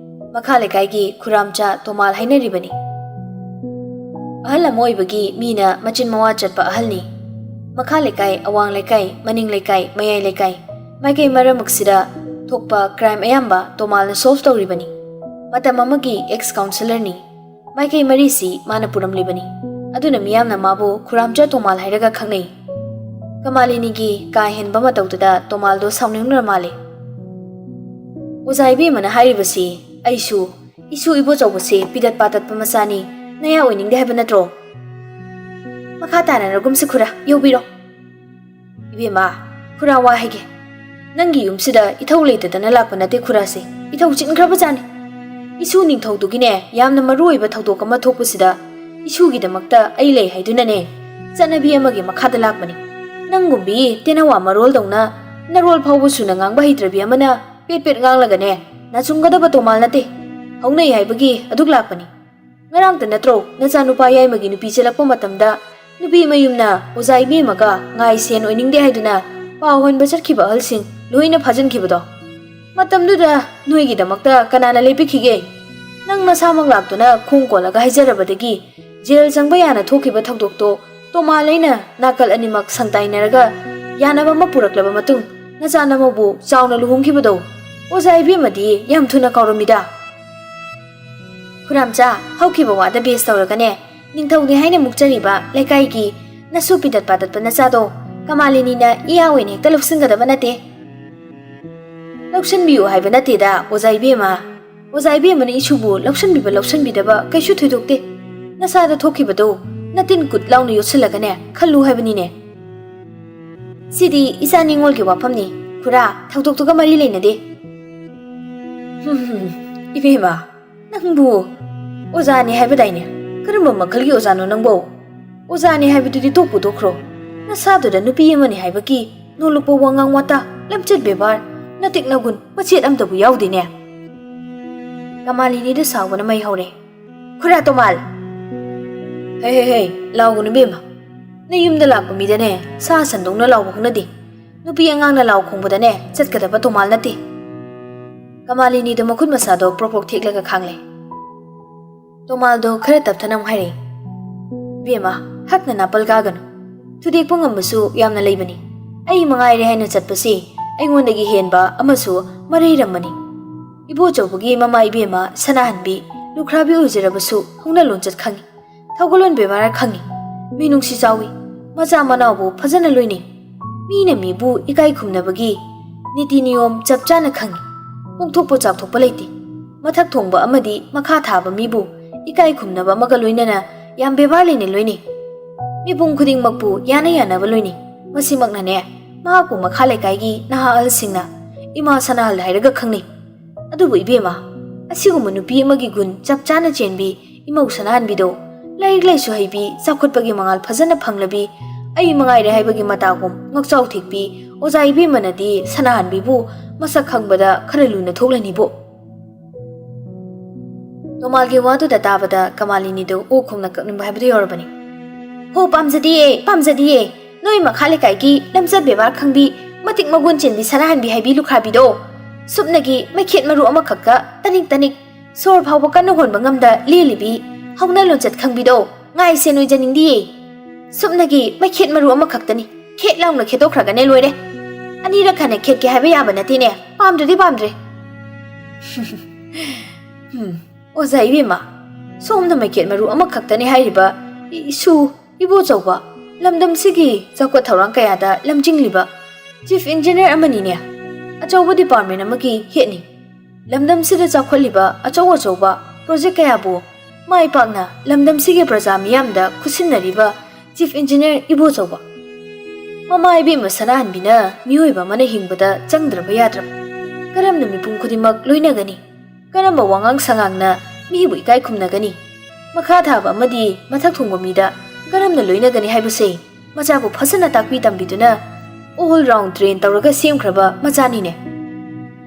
ꯃꯈꯥ ꯂꯩꯀꯥꯏꯒꯤ ꯈꯨꯔꯥꯝꯆꯥ ꯇꯣꯃꯥꯜ ꯍꯥꯏꯅꯔꯤꯕꯅꯤ꯫ ꯑꯍꯜ ꯑꯃ ꯑꯣꯏꯕꯒꯤ ꯃꯤꯅ ꯃꯆꯤꯟ ꯃꯋꯥ ꯆꯠꯄ ꯑꯍꯜꯅꯤ꯫ ꯃꯈꯥ ꯂꯩꯀꯥꯏ, ꯑꯋꯥꯡ ꯂꯩꯀꯥꯏ, ꯃꯅꯤꯡ ꯂꯩꯀꯥꯏ, ꯃꯌꯥꯏ ꯂꯩꯀꯥꯏ, ꯃꯥꯏꯀꯩ ꯃꯔꯛꯁꯤꯗ ꯊꯣꯛꯄ ꯀ꯭ꯔꯥꯏꯝ ꯑꯌꯥꯝꯕ ꯇꯣꯃꯥꯜꯅ ꯁꯣꯜꯚ ꯇꯧꯔꯤꯕꯅꯤ꯫ ꯃꯇꯝ ꯑꯃꯒꯤ ꯑꯦꯛꯁ ꯀꯥꯎꯟꯁꯤꯂꯔꯅꯤ꯫ ꯃꯥꯏꯀꯩ ꯃꯔꯤꯁꯤ ꯃꯥꯅ ꯄꯨꯔꯝꯂꯤꯕꯅꯤ꯫ ꯑꯗꯨꯅ ꯃꯤꯌꯥꯝꯅ ꯃꯥꯕꯨ ꯈꯨꯔꯥꯝꯆꯥ ꯇꯣꯃꯥꯜ ꯍꯥꯏꯔꯒ ꯈꯪꯅꯩ꯫ ꯀꯃꯥꯂꯤꯅꯤꯒꯤ ꯀꯥ ꯍꯦꯟꯕ ꯃꯇꯧꯗꯨꯗ ꯇꯣꯃꯥꯜꯗꯣ ꯁꯥꯎꯅꯤꯡꯂꯨꯔ ꯃꯥꯜꯂꯦ꯫ "ꯑꯣꯖꯥ ꯏꯕꯦꯝꯃꯅ ꯍꯥꯏꯔꯤꯕꯁꯤ ꯑꯩꯁꯨ, ꯏꯁꯨ ꯏꯕꯣꯆꯧꯕꯁꯦ ꯄꯤꯗꯠ ꯄꯥꯗꯠꯄ ꯃꯆꯥꯅꯤ, ꯅꯌꯥ ꯑꯣꯏꯅꯤꯡꯗꯦ ꯍꯥꯏꯕ ꯅꯠꯇ꯭ꯔꯣ?" "ꯃꯈꯥ ꯇꯥꯅ ꯅꯒꯨꯝꯁꯤ ꯈꯨꯔꯥ, ꯌꯧꯕꯤꯔꯣ꯫" "ꯏꯕꯦꯝꯃ, ꯈꯨꯔꯥ ꯋꯥ ꯍꯥꯏꯒꯦ꯫ ꯅꯪꯒꯤ ꯌꯨꯝꯁꯤꯗ ꯏꯊꯧ ꯂꯩꯇꯗꯅ ꯂꯥꯛꯄ ꯅꯠꯇꯦ ꯈꯨꯔꯥꯁꯦ, ꯏꯊꯧ ꯆꯤꯟꯈ꯭ꯔꯕꯖꯥꯠꯅꯤ꯫ ꯏꯁꯨ ꯅꯤꯡꯊꯧꯗꯨꯒꯤꯅꯦ, ꯌꯥꯝꯅ ꯃꯔꯨ ꯑꯣꯏꯕ ꯊꯧꯗꯣꯛ ꯑꯃ ꯊꯣꯛꯄꯁꯤꯗ ꯏꯁꯨꯒꯤꯗꯃꯛꯇ ꯑꯩ ꯂꯩ ꯍꯥꯏꯗꯨꯅꯅꯦ, ꯆꯠꯅꯕꯤ ꯑꯃꯒꯤ ꯃꯈꯥꯗ ꯂꯥꯛꯄꯅꯤ꯫ ꯅꯪꯒꯨꯝꯕꯤ ꯇꯦꯅꯋꯥ ꯃꯔꯣꯜꯗꯧꯅ ꯅꯔꯣꯜ ꯐꯥꯎꯕ ꯁꯨꯅ ꯉꯥꯡꯕ ꯍꯩꯇ꯭ꯔꯕꯤ ꯑꯃꯅ ꯄꯦꯠ ꯄꯦꯠ ꯉꯥꯡꯂꯒꯅꯦ, ꯅꯥꯆꯨꯡꯒꯗꯕ ꯇꯣꯃꯥꯜ ꯅꯠꯇꯦ꯫ ꯍꯧꯅꯩ ꯍꯥꯏꯕꯒꯤ ꯑꯗꯨꯛ ꯂꯥꯛꯄꯅꯤ꯫ ꯉꯔꯥꯡꯇ ꯅꯠꯇ꯭ꯔꯣ ꯅꯆꯥꯅꯨꯄꯥ ꯌꯥꯏꯃꯒꯤ ꯅꯨꯄꯤ ꯆꯦꯜꯂꯛꯄ ꯃꯇꯝꯗ ꯅꯨꯄꯤ ꯃꯌꯨꯝꯅ ꯑꯣꯖꯥ ꯏꯕꯦꯝꯃꯒ ꯉꯥꯏ ꯁꯦꯟ ꯑꯣꯏꯅꯤꯡꯗꯦ ꯍꯥꯏꯗꯨꯅ ꯄꯥꯎ ꯍꯟꯕ ꯆꯠꯈꯤꯕ ꯑꯍꯜꯁꯤꯡ ꯂꯣꯏꯅ ꯐꯥꯖꯤꯟꯈꯤꯕꯗꯣ? ꯃꯇꯝꯗꯨꯗ ꯅꯣꯏꯒꯤꯗꯃꯛꯇ ꯀꯅꯥꯅ ꯂꯦꯞꯄꯤꯈꯤꯒꯦ? ꯅꯪ ꯅꯁꯥꯃꯛ ꯂꯥꯛꯇꯨꯅ ꯈꯣꯡ ꯀꯣꯜꯂꯒ ꯍꯥꯏꯖꯔꯕꯗꯒꯤ ꯖꯦꯜ ꯆꯪꯕ ꯌꯥꯅ ꯊꯣꯛꯈꯤꯕ ꯊꯧꯗꯣꯛꯇꯣ ꯇꯣꯃꯥꯜ ꯑꯩꯅ ꯅꯥꯀꯜ ꯑꯅꯤꯃꯛ ꯁꯪꯇꯥꯏꯅꯔꯒ ꯌꯥꯅꯕ ꯑꯃ ꯄꯨꯔꯛꯂꯕ ꯃꯇꯨꯡ ꯅꯆꯥ ꯅꯃꯧꯕꯨ ꯆꯥꯎꯅ ꯂꯨꯍꯣꯡꯈꯤꯕꯗꯣ ꯑꯣꯖꯥ ꯏꯕꯦꯝꯃꯗꯤ ꯌꯥꯝ ꯊꯨꯅ ꯀꯥꯎꯔꯝꯃꯤꯗ꯫ ꯈꯨꯔꯥꯝꯆꯥ, ꯍꯧꯈꯤꯕ ꯋꯥꯗ ꯕꯦꯁ ꯇꯧꯔꯒꯅꯦ, ꯅꯤꯡꯊꯧꯅꯤ ꯍꯥꯏꯅ ꯃꯨꯛꯆꯔꯤꯕ ꯂꯩꯀꯥꯏꯒꯤ ꯅꯁꯨ ꯄꯤꯗꯠ ꯄꯥꯗꯠꯄ ꯅꯆꯥꯗꯣ ꯀꯃꯥꯂꯤꯅꯤꯅ ꯏꯌꯥ ꯑꯣꯏꯅ ꯍꯦꯛꯇ ꯂꯧꯁꯤꯟꯒꯗꯕ ꯅꯠꯇꯦ꯫ ꯂꯧꯁꯤꯟꯕꯤꯌꯨ ꯍꯥꯏꯕ ꯅꯠꯇꯦꯗ, ꯑꯣꯖꯥ ꯏꯕꯦꯝꯃ꯫ ꯑꯣꯖꯥ ꯏꯕꯦꯝꯃꯅ ꯏꯁꯨꯕꯨ ꯂꯧꯁꯤꯟꯕꯤꯕ ꯂꯧꯁꯤꯟꯕꯤꯗꯕ ꯀꯩꯁꯨ ꯊꯣꯏꯗꯣꯛꯇꯦ꯫ ꯅꯁꯥꯗ ꯊꯣꯛꯈꯤꯕꯗꯣ ꯅꯇꯤꯟ ꯀꯨꯠ ꯂꯥꯎꯅ ꯌꯣꯠꯁꯤꯜꯂꯒꯅꯦ ꯈꯜꯂꯨ ꯍꯥꯏꯕꯅꯤꯅꯦ꯫ ꯁꯤꯗꯤ ꯏꯆꯥ ꯅꯤꯉꯣꯜꯒꯤ ꯋꯥꯐꯝꯅꯤ, ꯈꯨꯔꯥ, ꯊꯧꯗꯣꯛꯇꯨꯒ ꯃꯔꯤ ꯂꯩꯅꯗꯦ꯫ ꯍꯨꯝ, ꯏꯕꯦꯝꯃ, ꯅꯪꯕꯨ ꯑꯣꯖꯥꯅꯤ ꯍꯥꯏꯕꯗꯥꯏꯅꯦ? ꯀꯔꯝꯕ ꯃꯈꯜꯒꯤ ꯑꯣꯖꯥꯅꯣ ꯅꯪꯕꯣ? ꯑꯣꯖꯥꯅꯤ ꯍꯥꯏꯕꯗꯨꯗꯤ ꯇꯣꯛꯄꯨ ꯇꯣꯛꯈ꯭ꯔꯣ꯫ ꯅꯁꯥꯗꯨꯗ ꯅꯨꯄꯤ ꯑꯃꯅꯤ ꯍꯥꯏꯕꯒꯤ ꯅꯣꯂꯨꯛꯄ ꯋꯥꯉꯥꯡ ꯋꯥꯇꯥ, ꯂꯝꯆꯠ ꯕꯦꯕꯥꯔ, ꯅꯇꯤꯛ ꯅꯒꯨꯟ ꯃꯆꯦꯠ ꯑꯝꯇꯕꯨ ꯌꯥꯎꯗꯦꯅꯦ꯫ ꯀꯃꯥꯂꯤꯅꯤꯗ ꯁꯥꯎꯕꯅ ꯃꯩ ꯍꯧꯔꯦ꯫ ꯈꯨꯔꯥ ꯇꯣꯃꯥꯜ! ꯍꯦ ꯍꯦ ꯍꯦ, ꯂꯥꯎꯒꯅꯨ ꯏꯕꯦꯝꯃ꯫ ꯅꯌꯨꯝꯗ ꯂꯥꯛꯄ ꯃꯤꯗꯅꯦ ꯁꯥ ꯁꯟꯗꯧꯅ ꯂꯥꯎꯕ ꯍꯧꯅꯗꯦ꯫ ꯅꯨꯄꯤ ꯑꯉꯥꯡꯅ ꯂꯥꯎ ꯈꯣꯡꯕꯗꯅꯦ ꯆꯠꯀꯗꯕ ꯇꯣꯃꯥꯜ ꯅꯠꯇꯦ꯫ ꯀꯃꯥꯂꯤꯅꯤꯗꯣ ꯃꯈꯨꯠ ꯃꯁꯥꯗꯣ ꯄ꯭ꯔꯣꯛ ꯄ꯭ꯔꯣꯛ ꯊꯦꯛꯂꯒ ꯈꯥꯡꯂꯦ꯫ ꯇꯣꯃꯥꯜꯗꯣ ꯈꯔ ꯇꯞꯊꯅ ꯑꯃꯨꯛ ꯍꯥꯏꯔꯛꯏ, "ꯏꯕꯦꯝꯃ, ꯍꯛꯅ ꯅꯥꯄꯜ ꯀꯥꯒꯅꯨ꯫ ꯊꯨꯗꯦꯛꯄ ꯉꯝꯕꯁꯨ ꯌꯥꯝꯅ ꯂꯩꯕꯅꯤ꯫ ꯑꯩ ꯃꯉꯥꯏꯔꯦ ꯍꯥꯏꯅ ꯆꯠꯄꯁꯤ ꯑꯩꯉꯣꯟꯗꯒꯤ ꯍꯦꯟꯕ ꯑꯃꯁꯨ ꯃꯔꯩꯔꯝꯕꯅꯤ꯫ ꯏꯕꯣꯆꯧꯕꯒꯤ ꯃꯃꯥ ꯏꯕꯦꯝꯃ ꯁꯅꯥꯍꯟꯕꯤ, ꯂꯨꯈ꯭ꯔꯥꯕꯤ ꯑꯣꯏꯖꯔꯕꯁꯨ ꯍꯧꯅ ꯂꯣꯟꯆꯠ ꯈꯪꯏ, ꯊꯧꯒꯜꯂꯣꯟ ꯕꯦꯕꯥꯔ ꯈꯪꯏ, ꯃꯤꯅꯨꯡꯁꯤ ꯆꯥꯎꯏ, ꯃꯆꯥ ꯃꯅꯥꯎꯕꯨ ꯐꯖꯅ ꯂꯣꯏꯅꯩ꯫ ꯃꯤꯅ ꯃꯤꯕꯨ ꯏꯀꯥꯏ ꯈꯨꯝꯅꯕꯒꯤ ꯅꯤꯇꯤ ꯅꯤꯌꯣꯝ ꯆꯞ ꯆꯥꯅ ꯈꯪꯏ꯫ ꯄꯣꯡꯊꯣꯛꯄ ꯆꯥꯎꯊꯣꯛꯄ ꯂꯩꯇꯦ꯫ ꯃꯊꯛ ꯊꯣꯡꯕ ꯑꯃꯗꯤ ꯃꯈꯥ ꯊꯥꯕ ꯃꯤꯕꯨ ꯏꯀꯥꯏ ꯈꯨꯝꯅꯕ ꯑꯃꯒ ꯂꯣꯏꯅꯅ ꯌꯥꯝ ꯕꯦꯕꯥꯔ ꯂꯩꯅ ꯂꯣꯏꯅꯩ꯫ ꯃꯤꯄꯨꯝ ꯈꯨꯗꯤꯡꯃꯛꯄꯨ ꯌꯥꯅ ꯌꯥꯅꯕ ꯂꯣꯏꯅꯩ꯫ ꯃꯁꯤꯃꯛꯅꯅꯦ ꯃꯍꯥꯛꯄꯨ ꯃꯈꯥ ꯂꯩꯀꯥꯏꯒꯤ ꯅꯍꯥ ꯑꯍꯜꯁꯤꯡꯅ ꯏꯃꯥ ꯁꯅꯥꯍꯜ ꯍꯥꯏꯔꯒ ꯈꯪꯅꯩ꯫ ꯑꯗꯨꯕꯨ ꯏꯕꯦꯝꯃ, ꯑꯁꯤꯒꯨꯝꯕ ꯅꯨꯄꯤ ꯑꯃꯒꯤ ꯒꯨꯟ ꯆꯞ ꯆꯥꯅ ꯆꯦꯟꯕꯤ ꯏꯃꯧ ꯁꯅꯥꯍꯟꯕꯤꯗꯣ ꯂꯥꯏꯔꯤꯛ ꯂꯥꯏꯁꯨ ꯍꯩꯕꯤ, ꯆꯥꯎꯈꯠꯄꯒꯤ ꯃꯉꯥꯜ ꯐꯖꯅ ꯐꯪꯂꯕꯤ, ꯑꯩ ꯃꯉꯥꯏꯔꯦ ꯍꯥꯏꯕꯒꯤ ꯃꯇꯥꯒꯨꯝ ꯉꯛꯆꯥꯎ ꯊꯦꯛꯄꯤ ꯑꯣꯖꯥ ꯏꯕꯦꯝꯃꯅꯗꯤ ꯁꯅꯥꯍꯟꯕꯤꯕꯨ ꯃꯁꯛ ꯈꯪꯕꯗ ꯈꯔ ꯂꯨꯅ ꯊꯣꯛꯂꯅꯤꯕꯣ꯫" ꯅꯣꯡꯃꯥꯜꯒꯤ ꯋꯥꯗꯨꯗ ꯇꯥꯕꯗ ꯀꯃꯥꯂꯤꯅꯤꯗꯨ ꯑꯣꯛ ꯈꯣꯡꯅ ꯀꯛꯅꯤꯡꯕ ꯍꯥꯏꯕꯗꯨ ꯌꯧꯔꯕꯅꯤ꯫ "ꯍꯣ, ꯄꯥꯝꯖꯗꯤꯌꯦ, ꯄꯥꯝꯖꯗꯤꯌꯦ꯫ ꯅꯣꯏ ꯃꯈꯥ ꯂꯩꯀꯥꯏꯒꯤ ꯂꯝꯆꯠ ꯕꯦꯕꯥꯔ ꯈꯪꯕꯤ, ꯃꯇꯤꯛ ꯃꯒꯨꯟ ꯆꯦꯟꯕꯤ ꯁꯅꯥꯍꯟꯕꯤ ꯍꯥꯏꯕꯤ ꯂꯨꯈ꯭ꯔꯥꯕꯤꯗꯣ, ꯁꯨꯞꯅꯒꯤ ꯃꯩꯈꯦꯠ ꯃꯔꯨ ꯑꯃꯈꯛꯀ ꯇꯅꯤꯛ ꯇꯅꯤꯛ ꯁꯣꯔ ꯐꯥꯎꯕ ꯀꯟꯅ ꯍꯣꯟꯕ ꯉꯝꯗ ꯂꯦꯜꯂꯤꯕꯤ ꯍꯧꯅ ꯂꯣꯟꯆꯠ ꯈꯪꯕꯤꯗꯣ ꯉꯥꯏꯁꯦ ꯅꯣꯏꯖꯅꯤꯡꯗꯤꯌꯦ꯫ ꯁꯨꯞꯅꯒꯤ ꯃꯩꯈꯦꯠ ꯃꯔꯨ ꯑꯃꯈꯛꯇꯅꯤ꯫ ꯈꯦꯠ ꯂꯥꯎꯅ ꯈꯦꯠꯇꯣꯛꯈ꯭ꯔꯒꯅꯦ ꯂꯣꯏꯔꯦ꯫ ꯑꯅꯤꯔꯛ ꯍꯟꯅ ꯈꯦꯠꯀꯦ ꯍꯥꯏꯕ ꯌꯥꯕ ꯅꯠꯇꯦꯅꯦ꯫ ꯄꯥꯝꯗ꯭ꯔꯗꯤ ꯄꯥꯝꯗ꯭ꯔꯦ꯫" ꯍꯝ, ꯑꯣꯖꯥ ꯏꯕꯦꯝꯃ, ꯁꯣꯝꯗ ꯃꯩꯈꯦꯠ ꯃꯔꯨ ꯑꯃꯈꯛꯇꯅꯤ ꯍꯥꯏꯔꯤꯕ ꯏꯁꯨ ꯏꯕꯣꯆꯧꯕ, ꯂꯝꯗꯝꯁꯤꯒꯤ ꯆꯥꯎꯈꯠ ꯊꯧꯔꯥꯡ ꯀꯌꯥꯗ ꯂꯝꯖꯤꯡꯂꯤꯕ ꯆꯤꯐ ꯏꯟꯖꯤꯅꯤꯌꯔ ꯑꯃꯅꯤꯅꯦ꯫ ꯑꯆꯧꯕ ꯗꯤꯄꯥꯔꯠꯃꯦꯟ ꯑꯃꯒꯤ ꯍꯦꯠꯅꯤ꯫ ꯂꯝꯗꯝꯁꯤꯗ ꯆꯥꯎꯈꯠꯂꯤꯕ ꯑꯆꯧ ꯑꯆꯧꯕ ꯄ꯭ꯔꯣꯖꯦꯛ ꯀꯌꯥꯕꯨ ꯃꯥꯏ ꯄꯥꯛꯅ ꯂꯝꯗꯝꯁꯤꯒꯤ ꯄ꯭ꯔꯖꯥ ꯃꯤꯌꯥꯝꯗ ꯈꯨꯠꯁꯤꯟꯅꯔꯤꯕ ꯆꯤꯐ ꯏꯟꯖꯤꯅꯤꯌꯔ ꯏꯕꯣꯆꯧꯕ꯫ ꯃꯃꯥ ꯏꯕꯦꯝꯃ ꯁꯅꯥꯍꯟꯕꯤꯅ ꯃꯤꯑꯣꯏꯕ ꯑꯃꯅ ꯍꯤꯡꯕꯗ ꯆꯪꯗ꯭ꯔꯕ ꯌꯥꯗ꯭ꯔꯕ꯫ ꯀꯔꯝꯅ ꯃꯤꯄꯨꯝ ꯈꯨꯗꯤꯡꯃꯛ ꯂꯣꯏꯅꯒꯅꯤ? ꯀꯔꯝꯕ ꯋꯥꯉꯥꯡ ꯁꯉꯥꯡꯅ ꯃꯤꯕꯨ ꯏꯀꯥꯏ ꯈꯨꯝꯅꯒꯅꯤ? ꯃꯈꯥ ꯊꯥꯕ ꯑꯃꯗꯤ ꯃꯊꯛ ꯊꯣꯡꯕ ꯃꯤꯗ ꯀꯔꯝꯅ ꯂꯣꯏꯅꯒꯅꯤ ꯍꯥꯏꯕꯁꯦ ꯃꯆꯥꯕꯨ ꯐꯖꯅ ꯇꯥꯛꯄꯤ ꯇꯝꯕꯤꯗꯨꯅ all round train ꯇꯧꯔꯒ ꯁꯦꯝꯈ꯭ꯔꯕ ꯃꯆꯥꯅꯤꯅꯦ꯫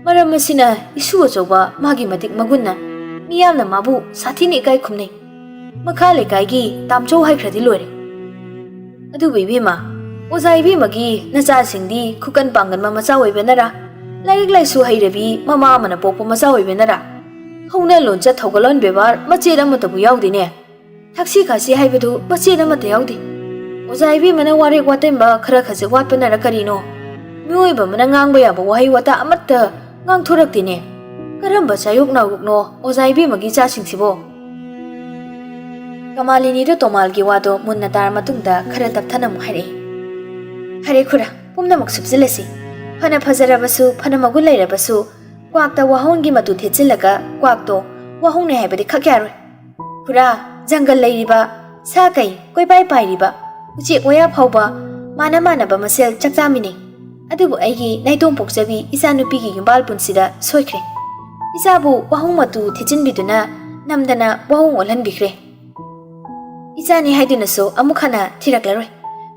ꯃꯔꯝ ꯑꯁꯤꯅ ꯏꯁꯨ ꯑꯆꯧꯕ ꯃꯥꯒꯤ ꯃꯇꯤꯛ ꯃꯒꯨꯟꯅ ꯃꯤꯌꯥꯝꯅ ꯃꯥꯕꯨ ꯁꯥꯊꯤꯅ ꯏꯀꯥꯏ ꯈꯨꯝꯅꯩ꯫ ꯃꯈꯥ ꯂꯩꯀꯥꯏꯒꯤ ꯇꯥꯝꯆꯧ ꯍꯥꯏꯈ꯭ꯔꯗꯤ ꯂꯣꯏꯔꯦ꯫ ꯑꯗꯨꯕꯨ ꯏꯕꯦꯝꯃ, ꯑꯣꯖꯥ ꯏꯕꯦꯝꯃꯒꯤ ꯅꯆꯥꯁꯤꯡꯗꯤ ꯈꯨꯀꯟ ꯄꯥꯡꯒꯟꯕ ꯃꯆꯥ ꯑꯣꯏꯕꯅꯔꯥ, ꯂꯥꯏꯔꯤꯛ ꯂꯥꯏꯁꯨ ꯍꯩꯔꯕꯤ ꯃꯃꯥ ꯑꯃꯅ ꯄꯣꯛꯄ ꯃꯆꯥ ꯑꯣꯏꯕꯅꯔꯥ, ꯍꯧꯅ ꯂꯣꯟꯆꯠ ꯊꯧꯒꯜꯂꯣꯟ ꯕꯦꯕꯥꯔ ꯃꯆꯦꯠ ꯑꯃꯠꯇꯕꯨ ꯌꯥꯎꯗꯦꯅꯦ꯫ ꯊꯛꯁꯤ ꯈꯥꯁꯤ ꯍꯥꯏꯕꯗꯨ ꯃꯆꯦꯠ ꯑꯃꯠꯇ ꯌꯥꯎꯗꯦ꯫ ꯑꯣꯖꯥ ꯏꯕꯦꯝꯃꯅ ꯋꯥꯔꯦꯛ ꯋꯥꯇꯦꯝꯕ ꯈꯔ ꯈꯖꯤꯛ ꯋꯥꯠꯄꯅꯔ ꯀꯔꯤꯅꯣ, ꯃꯤꯑꯣꯏꯕ ꯑꯃꯅ ꯉꯥꯡꯕ ꯌꯥꯕ ꯋꯥꯍꯩ ꯋꯥꯇꯥ ꯑꯃꯠꯇ ꯉꯥꯡꯊꯣꯔꯛꯇꯦꯅꯦ꯫ ꯀꯔꯝꯕ ꯆꯥꯌꯣꯛ ꯅꯥꯌꯣꯛꯅꯣ ꯑꯣꯖꯥ ꯏꯕꯦꯝꯃꯒꯤ ꯏꯆꯥꯁꯤꯡꯁꯤꯕꯣ? ꯀꯃꯥꯂꯤꯅꯤꯗꯨ ꯇꯣꯃꯥꯜꯒꯤ ꯋꯥꯗꯣ ꯃꯨꯟꯅ ꯇꯥꯔ ꯃꯇꯨꯡꯗ ꯈꯔ ꯇꯞꯊꯅ ꯑꯃꯨꯛ ꯍꯥꯏꯔꯛꯏ꯫ ꯐꯔꯦ ꯈꯨꯔꯥ, ꯄꯨꯝꯅꯃꯛ ꯁꯨꯞꯆꯤꯜꯂꯁꯤ꯫ ꯐꯅ ꯐꯖꯔꯕꯁꯨ, ꯐꯅ ꯃꯒꯨꯟ ꯂꯩꯔꯕꯁꯨ, ꯀ꯭ꯋꯥꯛꯇ ꯋꯥꯍꯣꯡꯒꯤ ꯃꯇꯨ ꯊꯦꯠꯆꯤꯜꯂꯒ ꯀ꯭ꯋꯥꯛꯇꯣ ꯋꯥꯍꯣꯡꯅꯦ ꯍꯥꯏꯕꯗꯤ ꯈꯛ ꯌꯥꯔꯣꯏ꯫ ꯈꯨꯔꯥ, ꯖꯪꯒꯜ ꯂꯩꯔꯤꯕ, ꯁꯥ ꯀꯩ ꯀꯣꯏꯄꯥꯏ ꯄꯥꯏꯔꯤꯕ, ꯎꯆꯦꯛ ꯋꯥꯌꯥ ꯐꯥꯎꯕ ꯃꯥꯅ ꯃꯥꯅꯕ ꯃꯁꯦꯜ ꯆꯥꯛ ꯆꯥꯃꯤꯟꯅꯩ꯫ ꯑꯗꯨꯕꯨ ꯑꯩꯒꯤ ꯅꯥꯏꯇꯣꯝ ꯄꯣꯛꯆꯕꯤ ꯏꯆꯥꯅꯨꯄꯤꯒꯤ ꯌꯨꯝꯕꯥꯜ ꯄꯨꯟꯁꯤꯗ ꯁꯣꯏꯈ꯭ꯔꯦ꯫ ꯏꯆꯥꯕꯨ ꯋꯥꯍꯣꯡ ꯃꯇꯨ ꯊꯦꯠꯆꯤꯟꯕꯤꯗꯨꯅ ꯅꯝꯗꯅ ꯋꯥꯍꯣꯡ ꯑꯣꯜꯍꯟꯕꯤꯈ꯭ꯔꯦ꯫ ꯏꯆꯥꯅꯤ ꯍꯥꯏꯗꯨꯅꯁꯨ ꯑꯃꯨꯛ ꯍꯟꯅ ꯊꯤꯔꯛꯂꯔꯣꯏ꯫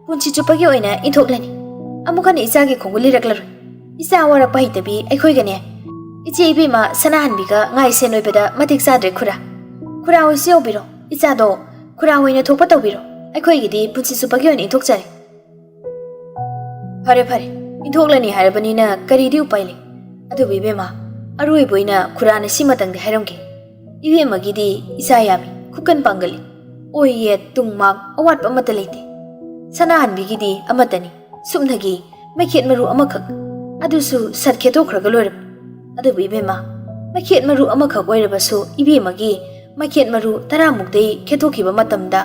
ꯄꯨꯟꯁꯤ ꯆꯨꯞꯄꯒꯤ ꯑꯣꯏꯅ ꯏꯟꯊꯣꯛꯂꯅꯤ꯫ ꯑꯃꯨꯛ ꯍꯟꯅ ꯏꯆꯥꯒꯤ ꯈꯣꯡꯒꯨꯜ ꯂꯤꯔꯛꯂꯔꯣꯏ꯫ ꯏꯆꯥ ꯋꯥꯔꯛꯄ ꯍꯩꯇꯕꯤ ꯑꯩꯈꯣꯏꯒꯅꯦ꯫ ꯏꯆꯦ ꯏꯕꯦꯝꯃ ꯁꯅꯥꯍꯟꯕꯤꯒ ꯉꯥꯏ ꯁꯦꯟ ꯑꯣꯏꯕꯗ ꯃꯇꯤꯛ ꯆꯥꯗ꯭ꯔꯦ ꯈꯨꯔꯥ꯫ ꯈꯨꯔꯥ ꯍꯣꯏꯁꯨ ꯌꯥꯎꯕꯤꯔꯣ꯫ ꯏꯆꯥꯗꯣ ꯈꯨꯔꯥ ꯍꯣꯏꯅ ꯊꯣꯛꯄ ꯇꯧꯕꯤꯔꯣ꯫ ꯑꯩꯈꯣꯏꯒꯤꯗꯤ ꯄꯨꯟꯁꯤ ꯆꯨꯞꯄꯒꯤ ꯑꯣꯏꯅ ꯏꯟꯊꯣꯛꯆꯔꯦ꯫ ꯐꯔꯦ ꯐꯔꯦ, ꯏꯟꯊꯣꯛꯂꯅꯤ ꯍꯥꯏꯔꯕꯅꯤꯅ ꯀꯔꯤꯗꯤ ꯎꯄꯥꯏ ꯂꯩ? ꯑꯗꯨꯕꯨ ꯏꯕꯦꯝꯃ, ꯑꯔꯣꯏꯕ ꯑꯣꯏꯅ ꯈꯨꯔꯥꯅ ꯁꯤꯃꯇꯪꯗꯤ ꯍꯥꯏꯔꯝꯒꯦ꯫ ꯏꯕꯦꯝꯃꯒꯤꯗꯤ ꯏꯆꯥ ꯌꯥꯝꯃꯤ, ꯈꯨꯀꯟ ꯄꯥꯡꯒꯜꯂꯤ꯫ ꯑꯣꯏ ꯌꯦꯠ, ꯇꯨꯡ ꯃꯥꯡ ꯑꯋꯥꯠꯄ ꯑꯃꯠꯇ ꯂꯩꯇꯦ꯫ ꯁꯅꯥꯍꯟꯕꯤꯒꯤꯗꯤ ꯑꯃꯠꯇꯅꯤ, ꯁꯨꯞꯅꯒꯤ ꯃꯩꯈꯦꯠ ꯃꯔꯨ ꯑꯃꯈꯛ, ꯑꯗꯨꯁꯨ ꯁꯠ ꯈꯦꯠꯇꯣꯛꯈ꯭ꯔꯒ ꯂꯣꯏꯔꯕꯅꯤ꯫ ꯑꯗꯨꯕꯨ ꯏꯕꯦꯝꯃ, ꯃꯩꯈꯦꯠ ꯃꯔꯨ ꯑꯃꯈꯛ ꯑꯣꯏꯔꯕꯁꯨ ꯏꯕꯦꯝꯃꯒꯤ ꯃꯩꯈꯦꯠ ꯃꯔꯨ ꯇꯔꯥꯃꯨꯛꯇꯩ ꯈꯦꯠꯇꯣꯛꯈꯤꯕ ꯃꯇꯝꯗ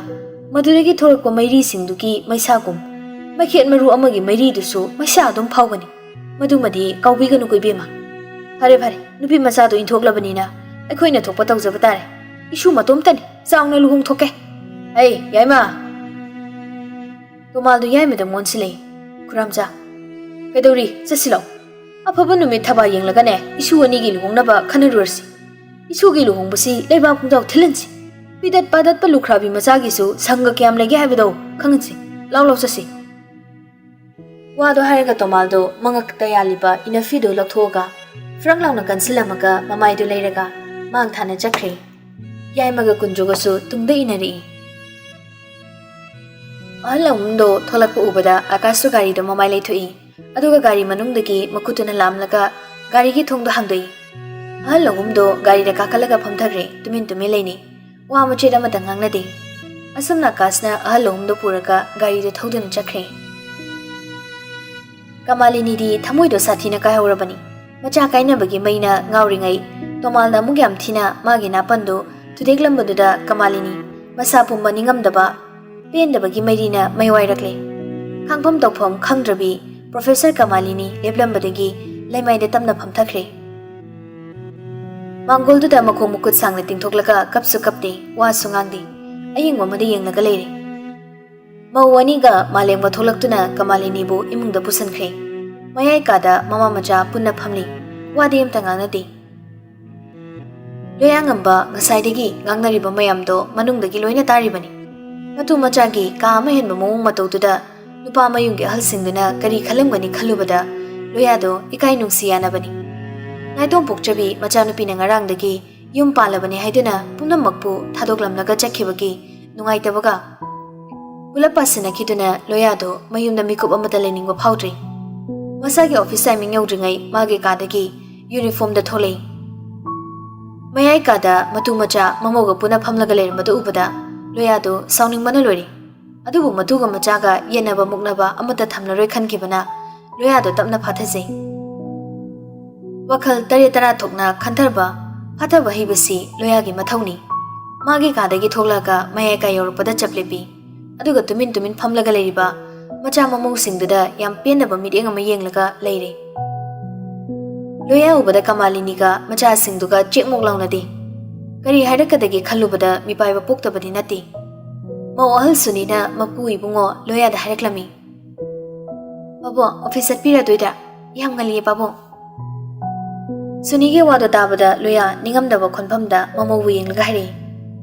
ꯃꯗꯨꯗꯒꯤ ꯊꯣꯛꯂꯛꯄ ꯃꯩꯔꯤꯁꯤꯡꯗꯨꯒꯤ ꯃꯩꯁꯥꯒꯨꯝ ꯃꯩꯈꯦꯠ ꯃꯔꯨ ꯑꯃꯒꯤ ꯃꯩꯔꯤꯗꯨꯁꯨ ꯃꯩꯁꯥ ꯑꯗꯨꯝ ꯐꯥꯎꯒꯅꯤ꯫ ꯃꯗꯨꯃꯗꯤ ꯀꯥꯎꯕꯤꯒꯅꯨꯀꯣ ꯏꯕꯦꯝꯃ꯫ ꯐꯔꯦ ꯐꯔꯦ, ꯅꯨꯄꯤ ꯃꯆꯥꯗꯣ ꯏꯟꯊꯣꯛꯂꯕꯅꯤꯅ ꯑꯩꯈꯣꯏꯅ ꯊꯣꯛꯄ ꯇꯧꯖꯕ ꯇꯥꯔꯦ꯫ ꯏꯁꯨ ꯃꯇꯣꯝꯇꯅꯤ, ꯆꯥꯎꯅ ꯂꯨꯍꯣꯡꯊꯣꯛꯀꯦ꯫ ꯍꯩ ꯌꯥꯏꯃ꯫ ꯇꯣꯃꯥꯜꯗꯨ ꯌꯥꯏꯃꯗ ꯃꯣꯟꯁꯤꯜꯂꯛꯏ꯫ ꯈꯨꯔꯥꯝꯆꯥ, ꯀꯩꯗꯧꯔꯤ? ꯆꯠꯁꯤꯂꯣ꯫ ꯑꯐꯕ ꯅꯨꯃꯤꯠ ꯊꯕꯥ ꯌꯦꯡꯂꯒꯅꯦ ꯏꯁꯨ ꯑꯅꯤꯒꯤ ꯂꯨꯍꯣꯡꯅꯕ ꯈꯟꯅꯔꯨꯔꯁꯤ꯫ ꯏꯁꯨꯒꯤ ꯂꯨꯍꯣꯡꯕꯁꯤ ꯂꯩꯕꯥꯛ ꯄꯨꯡꯖꯥꯎ ꯊꯤꯜꯍꯟꯁꯤ꯫ ꯄꯤꯗꯠ ꯄꯥꯗꯠꯄ ꯂꯨꯈ꯭ꯔꯥꯕꯤ ꯃꯆꯥꯒꯤꯁꯨ ꯁꯪꯒ ꯀꯌꯥꯝ ꯂꯩꯒꯦ ꯍꯥꯏꯕꯗꯣ ꯈꯪꯍꯟꯁꯤ꯫ ꯂꯥꯎ ꯂꯥꯎ ꯆꯠꯁꯤ꯫ ꯋꯥꯗꯣ ꯍꯥꯏꯔꯒ ꯇꯣꯃꯥꯜꯗꯣ ꯃꯉꯛꯇ ꯌꯥꯜꯂꯤꯕ ꯏꯅꯐꯤꯗꯨ ꯂꯧꯊꯣꯛꯑꯒ ꯐ꯭ꯔꯪ ꯂꯥꯎꯅ ꯀꯟꯁꯤꯜꯂꯝꯃꯒ ꯃꯃꯥꯏꯗꯨ ꯂꯩꯔꯒ ꯃꯥꯡ ꯊꯥꯅ ꯆꯠꯈ꯭ꯔꯦ꯫ ꯌꯥꯏꯃꯒ ꯀꯨꯟꯖꯣꯒꯁꯨ ꯇꯨꯡꯗ ꯏꯟꯅꯔꯛꯏ꯫ ꯑꯍꯜ ꯑꯍꯨꯝꯗꯣ ꯊꯣꯛꯂꯛꯄ ꯎꯕꯗ ꯑꯀꯥꯁꯁꯨ ꯒꯥꯔꯤꯗꯣ ꯃꯃꯥꯏ ꯂꯩꯊꯣꯛꯏ꯫ ꯑꯗꯨꯒ ꯒꯥꯔꯤ ꯃꯅꯨꯡꯗꯒꯤ ꯃꯈꯨꯠꯇꯨꯅ ꯂꯥꯝꯂꯒ ꯒꯥꯔꯤꯒꯤ ꯊꯣꯡꯗꯣ ꯍꯥꯡꯗꯣꯛꯏ꯫ ꯑꯍꯜ ꯑꯍꯨꯝꯗꯣ ꯒꯥꯔꯤꯗ ꯀꯥꯈꯠꯂꯒ ꯐꯝꯊꯈ꯭ꯔꯦ꯫ ꯇꯨꯃꯤꯟ ꯇꯨꯃꯤꯟ ꯂꯩꯅꯩ꯫ ꯋꯥ ꯃꯆꯦꯠ ꯑꯃꯇ ꯉꯥꯡꯅꯗꯦ꯫ ꯑꯁꯨꯝꯅ ꯑꯀꯥꯁꯅ ꯑꯍꯜ ꯑꯍꯨꯝꯗꯣ ꯄꯨꯔꯒ ꯒꯥꯔꯤꯗꯣ ꯊꯧꯗꯨꯅ ꯆꯠꯈ꯭ꯔꯦ꯫ ꯀꯃꯥꯂꯤꯅꯤꯗꯤ ꯊꯃꯣꯏꯗꯣ ꯁꯥꯊꯤꯅ ꯀꯥꯏꯍꯧꯔꯕꯅꯤ꯫ ꯃꯆꯥ ꯀꯥꯏꯅꯕꯒꯤ ꯃꯩꯅ ꯉꯥꯎꯔꯤꯉꯩ ꯇꯣꯃꯥꯜꯅ ꯑꯃꯨꯛ ꯌꯥꯝ ꯊꯤꯅ ꯃꯥꯒꯤ ꯅꯥꯄꯟꯗꯨ ꯊꯨꯗꯦꯛꯂꯝꯕꯗꯨꯗ ꯀꯃꯥꯂꯤꯅꯤ ꯃꯁꯥ ꯄꯨꯝꯕ ꯅꯤꯡꯉꯝꯗꯕ ꯄꯦꯟꯗꯕꯒꯤ ꯃꯩꯔꯤꯅ ꯃꯩ ꯋꯥꯏꯔꯛꯂꯦ꯫ ꯈꯥꯡꯐꯝ ꯇꯧꯐꯝ ꯈꯪꯗ꯭ꯔꯕꯤ ꯄ꯭ꯔꯣꯐꯦꯁꯔ ꯀꯃꯥꯂꯤꯅꯤ ꯂꯦꯞꯂꯝꯕꯗꯒꯤ ꯂꯩꯃꯥꯏꯗ ꯇꯞꯅ ꯐꯝꯊꯈ꯭ꯔꯦ꯫ ꯃꯥꯡꯒꯣꯜꯗꯨꯗ ꯃꯈꯣꯡ ꯃꯈꯨꯠ ꯁꯥꯡꯅ ꯇꯤꯡꯊꯣꯛꯂꯒ ꯀꯞꯁꯨ ꯀꯞꯇꯦ, ꯋꯥꯁꯨ ꯉꯥꯡꯗꯦ꯫ ꯑꯌꯦꯡꯕ ꯑꯃꯗ ꯌꯦꯡꯂꯒ ꯂꯩꯔꯦ꯫ ꯃꯧ ꯑꯅꯤꯒ ꯃꯥꯂꯦꯝꯒ ꯊꯣꯛꯂꯛꯇꯨꯅ ꯀꯃꯥꯂꯤꯅꯤꯕꯨ ꯏꯃꯨꯡꯗ ꯄꯨꯁꯤꯟꯈ꯭ꯔꯦ꯫ ꯃꯌꯥꯏ ꯀꯥꯗ ꯃꯃꯥ ꯃꯆꯥ ꯄꯨꯟꯅ ꯐꯝꯂꯤ꯫ ꯋꯥꯗꯤ ꯑꯝꯇ ꯉꯥꯡꯅꯗꯦ꯫ ꯂꯣꯌꯥꯉꯝꯕ ꯉꯁꯥꯏꯗꯒꯤ ꯉꯥꯡꯅꯔꯤꯕ ꯃꯌꯥꯝꯗꯣ ꯃꯅꯨꯡꯗꯒꯤ ꯂꯣꯏꯅ ꯇꯥꯔꯤꯕꯅꯤ꯫ ꯃꯇꯨ ꯃꯆꯥꯒꯤ ꯀꯥ ꯑꯃ ꯍꯦꯟꯕ ꯃꯑꯣꯡ ꯃꯇꯧꯗꯨꯗ ꯅꯨꯄꯥ ꯃꯌꯨꯝꯒꯤ ꯑꯍꯜꯁꯤꯡꯗꯨꯅ ꯀꯔꯤ ꯈꯜꯂꯝꯒꯅꯤ ꯈꯜꯂꯨꯕꯗ ꯂꯣꯌꯥꯗꯣ ꯏꯀꯥꯏ ꯅꯨꯡꯁꯤ ꯌꯥꯅꯕꯅꯤ꯫ ꯅꯥꯏꯇꯣꯝ ꯄꯣꯛꯆꯕꯤ ꯃꯆꯥꯅꯨꯄꯤꯅ ꯉꯔꯥꯡꯗꯒꯤ ꯌꯨꯝ ꯄꯥꯜꯂꯕꯅꯤ ꯍꯥꯏꯗꯨꯅ ꯄꯨꯝꯅꯃꯛꯄꯨ ꯊꯥꯗꯣꯛꯂꯝꯂꯒ ꯆꯠꯈꯤꯕꯒꯤ ꯅꯨꯡꯉꯥꯏꯇꯕꯒ ꯄꯨꯂꯞ ꯄꯥꯁꯤꯟꯅꯈꯤꯗꯨꯅ ꯂꯣꯌꯥꯗꯣ ꯃꯌꯨꯝꯗ ꯃꯤꯀꯨꯞ ꯑꯃꯠꯇ ꯂꯩꯅꯤꯡꯕ ꯐꯥꯎꯗ꯭ꯔꯤ꯫ ꯃꯁꯥꯒꯤ ꯑꯣꯐꯤꯁ ꯇꯥꯏꯃꯤꯡ ꯌꯧꯗ꯭ꯔꯤꯉꯩ ꯃꯥꯒꯤ ꯀꯥꯗꯒꯤ ꯌꯨꯅꯤꯐꯣꯔꯝꯗ ꯊꯣꯛꯂꯛꯏ꯫ ꯃꯌꯥꯏ ꯀꯥꯗ ꯃꯇꯨ ꯃꯆꯥ ꯃꯃꯧꯒ ꯄꯨꯟꯅ ꯐꯝꯂꯒ ꯂꯩꯔꯝꯕꯗꯨ ꯎꯕꯗ ꯂꯣꯌꯥꯗꯣ ꯁꯥꯎꯅꯤꯡꯕꯅ ꯂꯣꯏꯔꯦ꯫ ꯑꯗꯨꯕꯨ ꯃꯇꯨꯒ ꯃꯆꯥꯒ ꯌꯦꯠꯅꯕ ꯃꯨꯛꯅꯕ ꯑꯃꯠꯇ ꯊꯝꯂꯔꯣꯏ ꯈꯟꯈꯤꯕꯅ ꯂꯣꯌꯥꯗꯣ ꯇꯞꯅ ꯐꯥꯊꯖꯩ꯫ ꯋꯥꯈꯜ ꯇꯔꯦꯠ ꯇꯔꯥ ꯊꯣꯛꯅ ꯈꯟꯊꯕ, ꯐꯥꯊꯕ ꯍꯩꯕꯁꯤ ꯂꯣꯌꯥꯒꯤ ꯃꯊꯧꯅꯤ꯫ ꯃꯥꯒꯤ ꯀꯥꯗꯒꯤ ꯊꯣꯛꯂꯛꯑꯒ ꯃꯌꯥꯏ ꯀꯥ ꯌꯧꯔꯛꯄꯗ ꯆꯞ ꯂꯦꯞꯄꯤ꯫ ꯑꯗꯨꯒ ꯇꯨꯃꯤꯟ ꯇꯨꯃꯤꯟ ꯐꯝꯂꯒ ꯂꯩꯔꯤꯕ ꯃꯆꯥ ꯃꯃꯧꯁꯤꯡꯗꯨꯗ ꯌꯥꯝ ꯄꯦꯟꯗꯕ ꯃꯤꯠꯌꯦꯡ ꯑꯃ ꯌꯦꯡꯂꯒ ꯂꯩꯔꯦ꯫ ꯂꯣꯌꯥ ꯎꯕꯗ ꯀꯃꯥꯂꯤꯅꯤꯒ ꯃꯆꯥꯁꯤꯡꯗꯨꯒ ꯆꯦꯛꯃꯨꯛ ꯂꯥꯎꯅꯗꯦ꯫ ꯀꯔꯤ ꯍꯥꯏꯔꯛꯀꯗꯒꯦ ꯈꯜꯂꯨꯕꯗ ꯃꯤꯄꯥꯏꯕ ꯄꯣꯛꯇꯕꯗꯤ ꯅꯠꯇꯦ꯫ ꯃꯧ ꯑꯍꯜ ꯁꯨꯅꯤꯅ ꯃꯄꯨ ꯏꯕꯨꯡꯉꯣ ꯂꯣꯌꯥꯗ ꯍꯥꯏꯔꯛꯂꯝꯃꯤ, "ꯄꯥꯕꯨꯡ, ꯑꯣꯐꯤꯁ ꯆꯠꯄꯤꯔꯗꯣꯏꯗ꯭ꯔꯥ? ꯌꯥꯝ ꯉꯜꯂꯤꯌꯦ ꯄꯥꯕꯨꯡ꯫" ꯁꯨꯅꯤꯒꯤ ꯋꯥꯗꯣ ꯇꯥꯕꯗ ꯂꯣꯌꯥ ꯅꯤꯡꯉꯝꯗꯕ ꯈꯣꯟꯐꯝꯗ ꯃꯃꯧꯕꯨ ꯌꯦꯡꯂꯒ ꯍꯥꯏꯔꯛꯏ,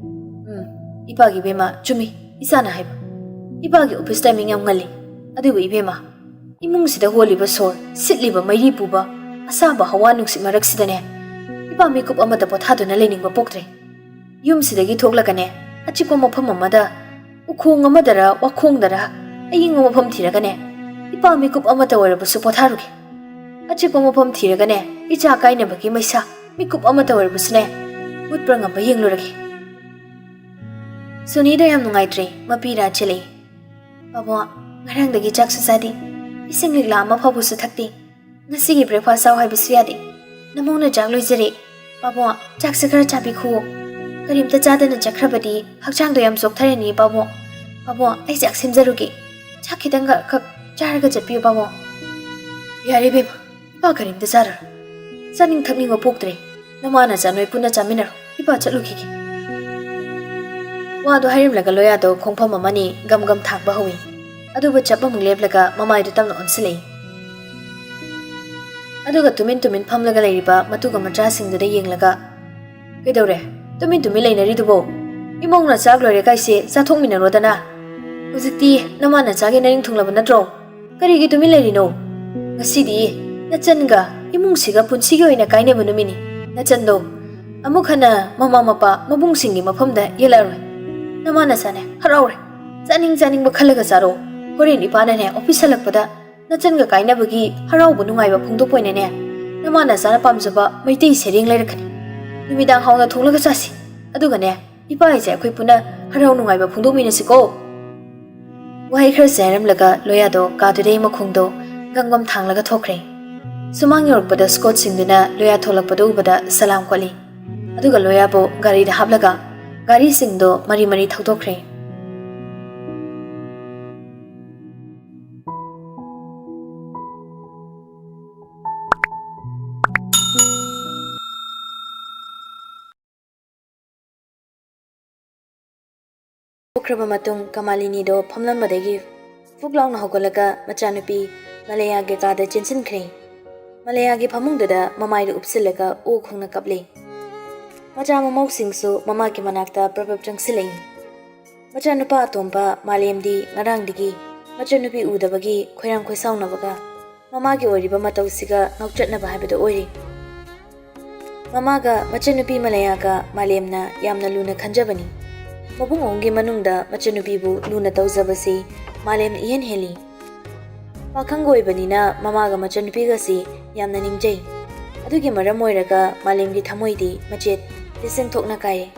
"ꯎꯝ, ꯏꯄꯥꯒꯤ ꯏꯕꯦꯝꯃ, ꯆꯨꯝꯃꯤ ꯏꯆꯥꯅ ꯍꯥꯏꯕ꯫ ꯏꯄꯥꯒꯤ ꯑꯣꯐꯤꯁ ꯇꯥꯏꯃꯤꯡ ꯌꯥꯝ ꯉꯜꯂꯤ꯫ ꯑꯗꯨꯕꯨ ꯏꯕꯦꯝꯃ, ꯏꯃꯨꯡꯁꯤꯗ ꯍꯣꯜꯂꯤꯕ ꯁꯣꯔ, ꯁꯤꯠꯂꯤꯕ ꯃꯩꯔꯤ ꯄꯨꯕ, ꯑꯁꯥꯕ ꯍꯋꯥ ꯅꯨꯡꯁꯤꯠ ꯃꯔꯛꯁꯤꯗꯅꯦ, ꯏꯄꯥ ꯃꯤꯀꯨꯞ ꯑꯃꯠꯇ ꯄꯣꯊꯥꯗꯨꯅ ꯂꯩꯅꯤꯡꯕ ꯄꯣꯛꯇ꯭ꯔꯦ꯫" ꯌꯨꯝꯁꯤꯗꯒꯤ ꯊꯣꯛꯂꯒꯅꯦ, ꯑꯆꯤꯛꯄ ꯃꯐꯝ ꯑꯃꯗ, ꯎꯈꯣꯡ ꯑꯃꯗꯔ ꯋꯥꯈꯣꯡꯗꯔ ꯑꯌꯤꯡꯕ ꯃꯐꯝ ꯊꯤꯔꯒꯅꯦ, ꯏꯄꯥ ꯃꯤꯀꯨꯞ ꯑꯃꯇ ꯑꯣꯏꯔꯕꯁꯨ ꯄꯣꯊꯥꯔꯨꯒꯦ꯫ ꯑꯆꯤꯛꯄ ꯃꯐꯝ ꯊꯤꯔꯒꯅꯦ, ꯏꯆꯥ ꯀꯥꯏꯅꯕꯒꯤ ꯃꯩꯁꯥ ꯃꯤꯀꯨꯞ ꯑꯃꯇ ꯑꯣꯏꯔꯕꯁꯨꯅꯦ, ꯃꯨꯠꯄ꯭ꯔ ꯉꯝꯕ ꯌꯦꯡꯂꯨꯔꯒꯦ꯫ ꯁꯨꯅꯤꯗ ꯌꯥꯝ ꯅꯨꯡꯉꯥꯏꯇ꯭ꯔꯦ, ꯃꯄꯤ ꯔꯥ ꯆꯦꯜꯂꯛꯏ꯫ "ꯄꯥꯕꯨꯡ, ꯉꯔꯥꯡꯗꯒꯤ ꯆꯥꯛꯁꯨ ꯆꯥꯗꯦ, ꯏꯁꯤꯡ ꯂꯤꯛꯂꯥ ꯑꯃ ꯐꯥꯎꯕꯁꯨ ꯊꯛꯇꯦ꯫ ꯉꯁꯤꯒꯤ breakfast ꯆꯥꯎ ꯍꯥꯏꯕꯁꯨ ꯌꯥꯗꯦ꯫ ꯅꯃꯧꯅ ꯆꯥꯛ ꯂꯣꯏꯖꯔꯦ꯫ ꯄꯥꯕꯨꯡ, ꯆꯥꯛꯁꯦ ꯈꯔ ꯆꯥꯕꯤꯈꯨꯑꯣ꯫ ꯀꯔꯤꯝꯇ ꯆꯥꯗꯅ ꯆꯠꯈ꯭ꯔꯕꯗꯤ ꯍꯛꯆꯥꯡꯗꯣ ꯌꯥꯝ ꯆꯣꯛꯊꯔꯅꯤ ꯄꯥꯕꯨꯡ꯫ ꯄꯥꯕꯨꯡ, ꯑꯩ ꯆꯥꯛ ꯁꯦꯝꯖꯔꯨꯒꯦ꯫ ꯆꯥꯛ ꯈꯤꯇꯪꯈꯛ ꯆꯥꯔꯒ ꯆꯠꯄꯤꯌꯨ ꯄꯥꯕꯨꯡ꯫" "ꯌꯥꯔꯦ ꯏꯕꯦꯝꯃ, ꯏꯄꯥ ꯀꯔꯤꯝꯇ ꯆꯥꯔꯔꯣꯏ꯫ ꯆꯥꯅꯤꯡ ꯊꯛꯅꯤꯡꯕ ꯄꯣꯛꯇ꯭ꯔꯦ꯫ ꯅꯃꯥ ꯅꯆꯥ ꯅꯣꯏ ꯄꯨꯟꯅ ꯆꯥꯃꯤꯟꯅꯔꯣ꯫ ꯏꯄꯥ ꯆꯠꯂꯨꯈꯤꯒꯦ꯫" ꯋꯥꯗꯣ ꯍꯥꯏꯔꯝꯂꯒ ꯂꯣꯌꯥꯗꯣ ꯈꯣꯡꯐꯝ ꯑꯃꯅꯤ ꯒꯝ ꯒꯝ ꯊꯥꯡꯕ ꯍꯧꯏ꯫ ꯑꯗꯨꯒ ꯆꯞ ꯑꯃꯨꯛ ꯂꯦꯞꯂꯒ ꯃꯃꯥꯏꯗꯨ ꯇꯞꯅ ꯑꯣꯟꯁꯤꯜꯂꯛꯏ꯫ ꯑꯗꯨꯒ ꯇꯨꯃꯤꯟ ꯇꯨꯃꯤꯟ ꯐꯝꯂꯒ ꯂꯩꯔꯤꯕ ꯃꯇꯨꯒ ꯃꯆꯥꯁꯤꯡꯗꯨꯗ ꯌꯦꯡꯂꯒ, "ꯀꯩꯗꯧꯔꯦ? ꯇꯨꯃꯤꯟ ꯇꯨꯃꯤꯟ ꯂꯩꯅꯔꯤꯗꯨꯕꯣ? ꯏꯃꯧꯅ ꯆꯥꯛ ꯂꯣꯏꯔꯦ ꯀꯥꯏꯁꯦ ꯆꯥꯊꯣꯛꯃꯤꯟꯅꯔꯣꯗꯅ꯫ ꯍꯧꯖꯤꯛꯇꯤ ꯅꯃꯥ ꯅꯆꯥꯒꯤ ꯅꯔꯤꯡ ꯊꯨꯡꯂꯕ ꯅꯠꯇ꯭ꯔꯣ? ꯀꯔꯤꯒꯤ ꯇꯨꯃꯤꯟ ꯂꯩꯔꯤꯅꯣ? ꯉꯁꯤꯗꯤ ꯅꯆꯟꯒ ꯏꯃꯨꯡꯁꯤꯒ ꯄꯨꯟꯁꯤꯒꯤ ꯑꯣꯏꯅ ꯀꯥꯏꯅꯕ ꯅꯨꯃꯤꯠꯅꯤ꯫ ꯅꯆꯟꯗꯣ ꯑꯃꯨꯛ ꯍꯟꯅ ꯃꯃꯥ ꯃꯄꯥ ꯃꯕꯨꯡꯁꯤꯡꯒꯤ ꯃꯐꯝꯗ ꯌꯦꯜꯂꯛꯑꯔꯣꯏ꯫ ꯅꯃꯥ ꯅꯆꯥꯅꯦ, ꯍꯔꯥꯎꯔꯦ꯫ ꯆꯥꯅꯤꯡ ꯆꯥꯅꯤꯡꯕ ꯈꯜꯂꯒ ꯆꯥꯔꯣ꯫ ꯍꯣꯔꯦꯟ ꯏꯄꯥꯅꯅꯦ, office ꯍꯜꯂꯛꯄꯗ ꯅꯆꯟꯒ ꯀꯥꯏꯅꯕꯒꯤ ꯍꯔꯥꯎꯕ ꯅꯨꯡꯉꯥꯏꯕ ꯐꯣꯡꯗꯣꯛꯄ ꯑꯣꯏꯅꯅꯦ, ꯅꯃꯥ ꯅꯆꯥꯅ ꯄꯥꯝꯖꯕ ꯃꯩꯇꯩ ꯁꯩꯔꯦꯡ ꯂꯩꯔꯛꯀꯅꯤ꯫ ꯅꯨꯃꯤꯗꯥꯡ ꯍꯥꯎꯅ ꯊꯣꯡꯂꯒ ꯆꯥꯁꯤ꯫ ꯑꯗꯨꯒꯅꯦ, ꯏꯄꯥ ꯑꯩꯁꯦ ꯑꯩꯈꯣꯏ ꯄꯨꯟꯅ ꯍꯔꯥꯎ ꯅꯨꯡꯉꯥꯏꯕ ꯐꯣꯡꯗꯣꯛꯃꯤꯟꯅꯁꯤꯀꯣ꯫" ꯋꯥꯍꯩ ꯈꯔꯁꯦ ꯍꯥꯏꯔꯝꯂꯒ ꯂꯣꯌꯥꯗꯣ ꯀꯥꯗꯨꯗꯒꯤ ꯃꯈꯣꯡꯗꯣ ꯒꯝ ꯒꯝ ꯊꯥꯡꯂꯒ ꯊꯣꯛꯈ꯭ꯔꯦ꯫ ꯁꯨꯃꯥꯡ ꯌꯧꯔꯛꯄꯗ ꯁ꯭ꯀꯣꯠꯁꯤꯡꯗꯨꯅ ꯂꯣꯌꯥ ꯊꯣꯛꯂꯛꯄꯗꯨ ꯎꯕꯗ ꯁꯂꯥꯝ ꯀꯣꯠꯂꯤ꯫ ꯑꯗꯨꯒ ꯂꯣꯌꯥꯕꯨ ꯒꯥꯔꯤꯗ ꯍꯥꯞꯂꯒ ꯒꯥꯔꯤꯁꯤꯡꯗꯣ ꯃꯔꯤ ꯃꯔꯤ ꯊꯧꯗꯣꯛꯈ꯭ꯔꯦ꯫ ꯊꯣꯛꯈ꯭ꯔꯕ ꯃꯇꯨꯡ ꯀꯃꯥꯂꯤꯅꯤꯗꯣ ꯐꯝꯂꯝꯕꯗꯒꯤ ꯐꯨꯛ ꯂꯥꯎꯅ ꯍꯧꯒꯠꯂꯒ ꯃꯆꯥꯅꯨꯄꯤ ꯃꯂꯌꯥꯒꯤ ꯀꯥꯗ ꯆꯦꯟꯁꯤꯟꯈ꯭ꯔꯦ꯫ ꯃꯂꯌꯥꯒꯤ ꯐꯃꯨꯡꯗꯨꯗ ꯃꯃꯥꯏꯗꯨ ꯎꯞꯁꯤꯜꯂꯒ ꯑꯣ ꯈꯣꯡꯅ ꯀꯞꯂꯦ꯫ ꯃꯆꯥ ꯃꯃꯧꯁꯤꯡꯁꯨ ꯃꯃꯥꯒꯤ ꯃꯅꯥꯛꯇ ꯄ꯭ꯔꯞ ꯄ꯭ꯔꯞ ꯆꯪꯁꯤꯜꯂꯛꯏ꯫ ꯃꯆꯥꯅꯨꯄꯥ ꯑꯇꯣꯝꯕ ꯃꯥꯂꯦꯝꯗꯤ ꯉꯔꯥꯡꯗꯒꯤ ꯃꯆꯟꯅꯨꯄꯤ ꯎꯗꯕꯒꯤ ꯈꯣꯏꯔꯥꯡ ꯈꯣꯏꯁꯥꯎꯅꯕꯒ ꯃꯃꯥꯒꯤ ꯑꯣꯏꯔꯤꯕ ꯃꯇꯧꯁꯤꯒ ꯉꯥꯎꯆꯠꯅꯕ ꯍꯥꯏꯕꯗꯨ ꯑꯣꯏꯔꯤ꯫ ꯃꯃꯥꯒ ꯃꯆꯟꯅꯨꯄꯤ ꯃꯂꯌꯥꯒ ꯃꯥꯂꯦꯝꯅ ꯌꯥꯝꯅ ꯂꯨꯅ ꯈꯟꯖꯕꯅꯤ꯫ ꯃꯕꯨꯡ ꯑꯍꯨꯝꯒꯤ ꯃꯅꯨꯡꯗ ꯃꯆꯟꯅꯨꯄꯤꯕꯨ ꯂꯨꯅ ꯇꯧꯖꯕꯁꯤ ꯃꯥꯂꯦꯝꯅ ꯏꯍꯦꯟ ꯍꯦꯜꯂꯤ꯫ ꯄꯥꯈꯪꯒ ꯑꯣꯏꯕꯅꯤꯅ ꯃꯃꯥꯒ ꯃꯆꯟꯅꯨꯄꯤꯒꯁꯤ ꯌꯥꯝꯅ ꯅꯤꯡꯖꯩ꯫ ꯑꯗꯨꯒꯤ ꯃꯔꯝ ꯑꯣꯏꯔꯒ ꯃꯥꯂꯦꯝꯒꯤ ꯊꯃꯣꯏꯗꯤ ꯃꯆꯦꯠ ꯂꯤꯁꯤꯡ ꯊꯣꯛꯅ ꯀꯥꯏꯌꯦ꯫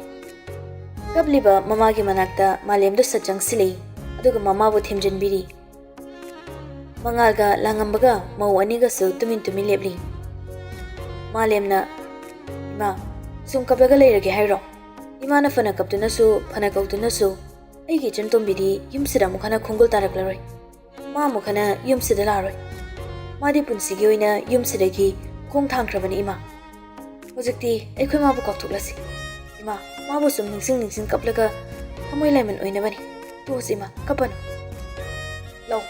ꯀꯞꯂꯤꯕ ꯃꯃꯥꯒꯤ ꯃꯅꯥꯛꯇ ꯃꯥꯂꯦꯝꯗꯨ ꯁꯠ ꯆꯪꯁꯤꯜꯂꯤ, ꯑꯗꯨꯒ ꯃꯃꯥꯕꯨ ꯊꯦꯝꯖꯤꯟꯕꯤꯔꯤ꯫ ꯃꯉꯥꯜꯒ ꯂꯥꯡꯉꯝꯕꯒ ꯃꯧ ꯑꯅꯤꯒꯁꯨ ꯇꯨꯃꯤꯟ ꯇꯨꯃꯤꯟ ꯂꯦꯞꯂꯤ꯫ ꯃꯥꯂꯦꯝꯅ, "ꯏꯃꯥ, ꯁꯨꯝ ꯀꯞꯂꯒ ꯂꯩꯔꯒꯦ ꯍꯥꯏꯔꯣ? ꯏꯃꯥꯅ ꯐꯅ ꯀꯞꯇꯨꯅꯁꯨ, ꯐꯅ ꯀꯧꯗꯨꯅꯁꯨ, ꯑꯩꯒꯤ ꯏꯆꯟ ꯇꯣꯝꯕꯤꯗꯤ ꯌꯨꯝꯁꯤꯗ ꯑꯃꯨꯛ ꯍꯟꯅ ꯈꯣꯡꯒꯨꯜ ꯇꯥꯔꯛꯂꯔꯣꯏ꯫ ꯃꯥ ꯑꯃꯨꯛ ꯍꯟꯅ ꯌꯨꯝꯁꯤꯗ ꯂꯥꯛꯑꯔꯣꯏ꯫ ꯃꯥꯗꯤ ꯄꯨꯟꯁꯤꯒꯤ ꯑꯣꯏꯅ ꯌꯨꯝꯁꯤꯗꯒꯤ ꯈꯣꯡ ꯊꯥꯡꯈ꯭ꯔꯕꯅꯤ, ꯏꯃꯥ꯫ ꯍꯧꯖꯤꯛꯇꯤ ꯑꯩꯈꯣꯏ ꯃꯥꯕꯨ ꯀꯥꯎꯊꯣꯛꯂꯁꯤ꯫ ꯏꯃꯥ, ꯃꯥꯕꯨ ꯁꯨꯝ ꯅꯤꯡꯁꯤꯡ ꯅꯤꯡꯁꯤꯡ ꯀꯞꯂꯒ ꯊꯃꯣꯏ ꯂꯥꯏꯃꯟ ꯑꯣꯏꯅꯕꯅꯤ꯫ ꯇꯣꯛꯑꯁꯤ, ꯏꯃꯥ, ꯀꯞꯄꯅꯨ꯫ ꯂꯧ,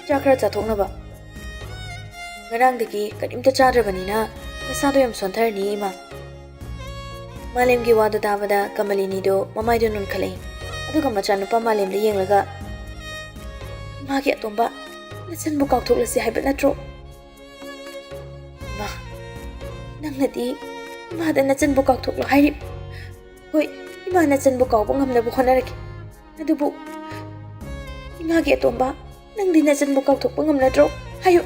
ꯆꯥꯛ ꯈꯔ ꯆꯥꯊꯣꯛꯅꯕ꯫ ꯉꯔꯥꯡꯗꯒꯤ ꯀꯔꯤꯝꯇ ꯆꯥꯗ꯭ꯔꯕꯅꯤꯅ ꯅꯁꯥꯗꯣ ꯌꯥꯝ ꯁꯣꯟꯊꯔꯅꯤ, ꯏꯃꯥ꯫" ꯃꯥꯂꯦꯝꯒꯤ ꯋꯥꯗꯨ ꯇꯥꯕꯗ ꯀꯃꯂꯤꯅꯤꯗꯣ ꯃꯃꯥꯏꯗꯨ ꯅꯣꯟꯈꯠꯂꯛꯏ꯫ ꯑꯗꯨꯒ ꯃꯆꯥꯅꯨꯄꯥ ꯃꯥꯂꯦꯝꯗ ꯌꯦꯡꯂꯒ, "ꯏꯃꯥꯒꯤ ꯑꯇꯣꯝꯕ, ꯅꯆꯟꯕꯨ ꯀꯥꯎꯊꯣꯛꯂꯁꯤ ꯍꯥꯏꯕ ꯅꯠꯇ꯭ꯔꯣ?" "ꯏꯃꯥ, ꯅꯪꯅꯗꯤ ꯏꯃꯥꯗ ꯅꯆꯟꯕꯨ ꯀꯥꯎꯊꯣꯛꯂꯣ ꯍꯥꯏꯔꯤꯕ꯫ ꯍꯣꯏ, ꯏꯃꯥ ꯅꯆꯟꯕꯨ ꯀꯥꯎꯕ ꯉꯝꯅꯕ ꯍꯣꯠꯅꯔꯒꯦ꯫ ꯑꯗꯨꯕꯨ ꯏꯃꯥꯒꯤ ꯑꯇꯣꯝꯕ, ꯅꯪꯗꯤ ꯅꯆꯟꯕꯨ ꯀꯥꯎꯊꯣꯛꯄ ꯉꯝꯂꯗ꯭ꯔꯣ? ꯍꯥꯏꯌꯨ꯫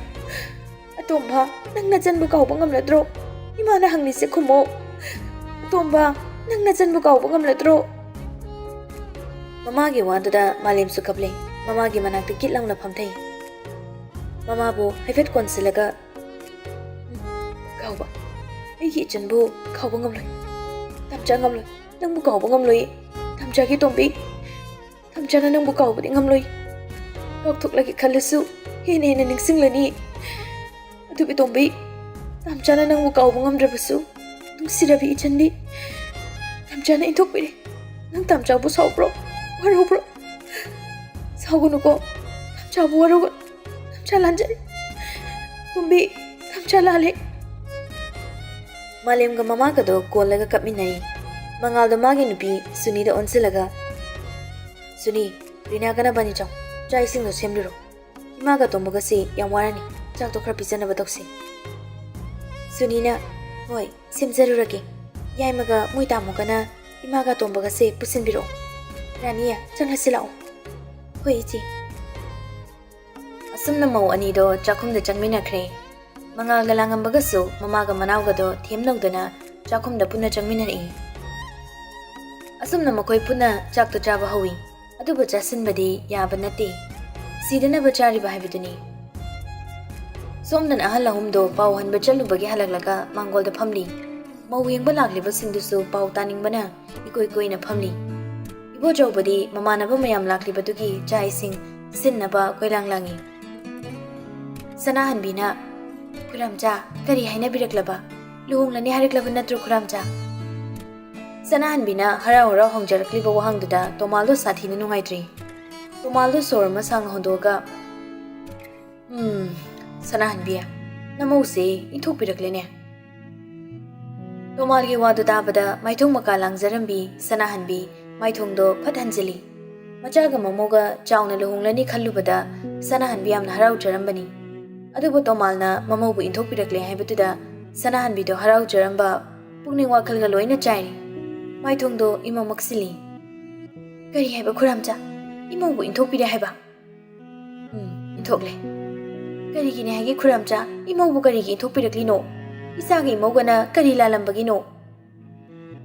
ꯑꯇꯣꯝꯕ, ꯅꯪ ꯅꯆꯟꯕꯨ ꯀꯥꯎꯕ ꯉꯝꯂꯗ꯭ꯔꯣ? ꯏꯃꯥꯅ ꯍꯪꯂꯤꯁꯦ ꯈꯨꯝꯃꯣ꯫ ꯑꯇꯣꯝꯕ, ꯅꯪ ꯅꯆꯟꯕꯨ ꯀꯥꯎꯕ ꯉꯝꯂꯗ꯭ꯔꯣ?" ꯃꯃꯥꯒꯤ ꯋꯥꯗꯨꯗ ꯃꯥꯂꯦꯝꯁꯨ ꯀꯞꯂꯦ꯫ ꯃꯃꯥꯒꯤ ꯃꯅꯥꯛꯇ ꯀꯤꯠ ꯂꯥꯎꯅ ꯐꯝꯊꯩ꯫ ꯃꯃꯥꯕꯨ ꯍꯥꯏꯐꯦꯠ ꯀꯣꯟꯁꯤꯜꯂꯒ, "ꯀꯥꯎꯕ, ꯑꯩꯒꯤ ꯏꯆꯟꯕꯨ ꯀꯥꯎꯕ ꯉꯝꯂꯣꯏ꯫ ꯇꯝꯆꯥ ꯉꯝꯂꯣꯏ, ꯅꯪꯕꯨ ꯀꯥꯎꯕ ꯉꯝꯂꯣꯏ꯫ ꯇꯝꯆꯥꯒꯤ ꯇꯣꯝꯕꯤ, ꯇꯝꯆꯥꯅ ꯅꯪꯕꯨ ꯀꯥꯎꯕꯗꯤ ꯉꯝꯂꯣꯏ꯫ ꯀꯥꯎꯊꯣꯛꯂꯒꯦ ꯈꯜꯂꯁꯨ ꯍꯦꯟꯅ ꯍꯦꯟꯅ ꯅꯤꯡꯁꯤꯡꯂꯅꯤ꯫ ꯑꯗꯨꯕꯨ ꯇꯣꯝꯕꯤ, ꯇꯝꯆꯥꯅ ꯅꯪꯕꯨ ꯀꯥꯎꯕ ꯉꯝꯗ꯭ꯔꯕꯁꯨ ꯅꯨꯡꯁꯤꯔꯕꯤ ꯏꯆꯟꯗꯤ ꯇꯝꯆꯥꯅ ꯏꯟꯊꯣꯛꯄꯤꯔꯦ꯫ ꯅꯪ ꯇꯝꯆꯥꯕꯨ ꯁꯥꯎꯕ꯭ꯔꯣ? ꯋꯥꯔꯧꯕ꯭ꯔꯣ? ꯁꯥꯎꯒꯅꯨꯀꯣ, ꯇꯝꯆꯥꯕꯨ ꯋꯥꯔꯧꯒꯅꯨ꯫ ꯇꯝꯆꯥ ꯂꯥꯟꯖꯔꯦ꯫ ꯇꯣꯝꯕꯤ, ꯇꯝꯆꯥ ꯂꯥꯜꯂꯦ꯫" ꯃꯥꯂꯦꯝꯒ ꯃꯃꯥꯒꯗꯣ ꯀꯣꯜꯂꯒ ꯀꯞꯃꯤꯟꯅꯔꯤ꯫ ꯃꯉꯥꯜꯗꯣ ꯃꯥꯒꯤ ꯅꯨꯄꯤ ꯁꯨꯅꯤꯗ ꯑꯣꯟꯁꯤꯜꯂꯒ, "ꯁꯨꯅꯤ, ꯔꯤꯅꯥꯒ ꯅꯕꯥꯅꯤ ꯆꯥꯎ, ꯆꯥꯛ ꯏꯁꯤꯡꯗꯣ ꯁꯦꯝꯂꯨꯔꯣ꯫ ꯏꯃꯥꯒ ꯇꯣꯝꯕꯒꯁꯤ ꯌꯥꯝ ꯋꯥꯔꯅꯤ, ꯆꯥꯛꯇꯣ ꯈꯔ ꯄꯤꯖꯅꯕ ꯇꯧꯁꯤ꯫" ꯁꯨꯅꯤꯅ, ꯍꯣꯏ, ꯁꯦꯝꯖꯔꯨꯔꯒꯦ꯫ ꯌꯥꯏꯃꯒ ꯃꯣꯏ ꯇꯥꯃꯣꯒꯅ ꯏꯃꯥꯒ ꯇꯣꯝꯕꯒꯁꯦ ꯄꯨꯁꯤꯟꯕꯤꯔꯛꯑꯣ꯫ ꯔꯥꯅꯤ, ꯆꯪꯉꯁꯤ ꯂꯥꯛꯑꯣ꯫ ꯍꯣꯏ, ꯏꯆꯦ꯫ ꯑꯁꯨꯝꯅ ꯃꯧ ꯑꯅꯤꯗꯣ ꯆꯥꯛꯈꯨꯝꯗ ꯆꯪꯃꯤꯟꯅꯈ꯭ꯔꯦ꯫ ꯃꯉꯥꯜꯒ ꯂꯥꯡꯉꯝꯕꯒꯁꯨ ꯃꯃꯥꯒ ꯃꯅꯥꯎꯒꯗꯣ ꯊꯦꯝꯅꯧꯗꯅ ꯆꯥꯛꯈꯨꯝꯗ ꯄꯨꯟꯅ ꯆꯪꯃꯤꯟꯅꯔꯛꯏ꯫ ꯑꯁꯨꯝꯅ ꯃꯈꯣꯏ ꯄꯨꯟꯅ ꯆꯥꯛꯇꯣ ꯆꯥꯕ ꯍꯧꯏ꯫ ꯑꯗꯨꯕꯨ ꯆꯥꯁꯤꯟꯕꯗꯤ ꯌꯥꯕ ꯅꯠꯇꯦ꯫ ꯁꯤꯗꯅꯕ ꯆꯥꯔꯤꯕ ꯍꯥꯏꯕꯗꯨꯅꯤ꯫ ꯁꯣꯝꯗꯅ ꯑꯍꯜ ꯑꯍꯨꯝꯗꯣ ꯄꯥꯎ ꯍꯟꯕ ꯆꯠꯂꯨꯕꯒꯤ ꯍꯜꯂꯛꯂꯒ ꯃꯥꯡꯒꯣꯜꯗ ꯐꯝꯂꯤ꯫ ꯃꯧ ꯌꯦꯡꯕ ꯂꯥꯛꯂꯤꯕꯁꯤꯡꯗꯨꯁꯨ ꯄꯥꯎ ꯇꯥꯅꯤꯡꯕꯅ ꯏꯀꯣꯏ ꯀꯣꯏꯅ ꯐꯝꯂꯤ꯫ ꯏꯕꯣꯆꯧꯕꯗꯤ ꯃꯃꯥꯟꯅꯕ ꯃꯌꯥꯝ ꯂꯥꯛꯂꯤꯕꯗꯨꯒꯤ ꯆꯥꯛ ꯏꯁꯤꯡ ꯁꯤꯟꯅꯕ ꯀꯣꯏꯂꯥꯡ ꯂꯥꯡꯏ꯫ ꯁꯅꯥꯍꯟꯕꯤꯅ, "ꯈꯨꯔꯥꯝꯆꯥ, ꯀꯔꯤ ꯍꯥꯏꯅꯕꯤꯔꯛꯂꯕ? ꯂꯨꯍꯣꯡꯂꯅꯤ ꯍꯥꯏꯔꯛꯂꯕ ꯅꯠꯇ꯭ꯔꯣ, ꯈꯨꯔꯥꯝꯆꯥ?" ꯁꯅꯥꯍꯟꯕꯤꯅ ꯍꯔꯥꯎ ꯍꯔꯥꯎ ꯍꯪꯖꯔꯛꯂꯤꯕ ꯋꯥꯍꯪꯗꯨꯗ ꯇꯣꯃꯥꯜꯗꯣ ꯁꯥꯊꯤꯅ ꯅꯨꯡꯉꯥꯏꯇ꯭ꯔꯤ꯫ ꯇꯣꯃꯥꯜꯗꯣ ꯁꯣꯔ ꯑꯃ ꯁꯥꯡꯅ ꯍꯣꯟꯗꯣꯛꯑꯒ, "ꯎꯝ, ꯁꯅꯥꯍꯟꯕꯤ, ꯅꯃꯧꯁꯦ ꯏꯟꯊꯣꯛꯄꯤꯔꯛꯂꯦꯅꯦ꯫" ꯇꯣꯃꯥꯜꯒꯤ ꯋꯥꯗꯨ ꯇꯥꯕꯗ ꯃꯥꯏꯊꯣꯡ ꯃꯀꯥ ꯂꯥꯡꯖꯔꯝꯕꯤ ꯁꯅꯥꯍꯟꯕꯤ ꯃꯥꯏꯊꯣꯡꯗꯣ ꯐꯠ ꯍꯟꯖꯤꯜꯂꯤ꯫ ꯃꯆꯥꯒ ꯃꯃꯧꯒ ꯆꯥꯎꯅ ꯂꯨꯍꯣꯡꯂꯅꯤ ꯈꯜꯂꯨꯕꯗ ꯁꯅꯥꯍꯟꯕꯤ ꯌꯥꯝꯅ ꯍꯔꯥꯎꯖꯔꯝꯕꯅꯤ꯫ ꯑꯗꯨꯕꯨ ꯇꯣꯃꯥꯜꯅ ꯃꯃꯧꯕꯨ ꯏꯟꯊꯣꯛꯄꯤꯔꯛꯂꯦ ꯍꯥꯏꯕꯗꯨꯗ ꯁꯅꯥꯍꯟꯕꯤꯗꯣ ꯍꯔꯥꯎꯖꯔꯝꯕ ꯄꯨꯛꯅꯤꯡ ꯋꯥꯈꯜꯒ ꯂꯣꯏꯅ ꯆꯥꯏꯔꯤ꯫ ꯃꯥꯏꯊꯣꯡꯗꯣ ꯏꯃꯝ ꯃꯛꯁꯤꯜꯂꯤ꯫ "ꯀꯔꯤ ꯍꯥꯏꯕ, ꯈꯨꯔꯥꯝꯆꯥ? ꯏꯃꯧꯕꯨ ꯏꯟꯊꯣꯛꯄꯤꯔꯦ ꯍꯥꯏꯕ?" "ꯎꯝ, ꯏꯟꯊꯣꯛꯂꯦ꯫" "ꯀꯔꯤꯒꯤꯅꯦ ꯍꯥꯏꯒꯦ, ꯈꯨꯔꯥꯝꯆꯥ? ꯏꯃꯧꯕꯨ ꯀꯔꯤꯒꯤ ꯏꯟꯊꯣꯛꯄꯤꯔꯛꯂꯤꯅꯣ? ꯏꯆꯥꯒ ꯏꯃꯧꯒꯅ ꯀꯔꯤ ꯂꯥꯜꯂꯝꯕꯒꯤꯅꯣ?"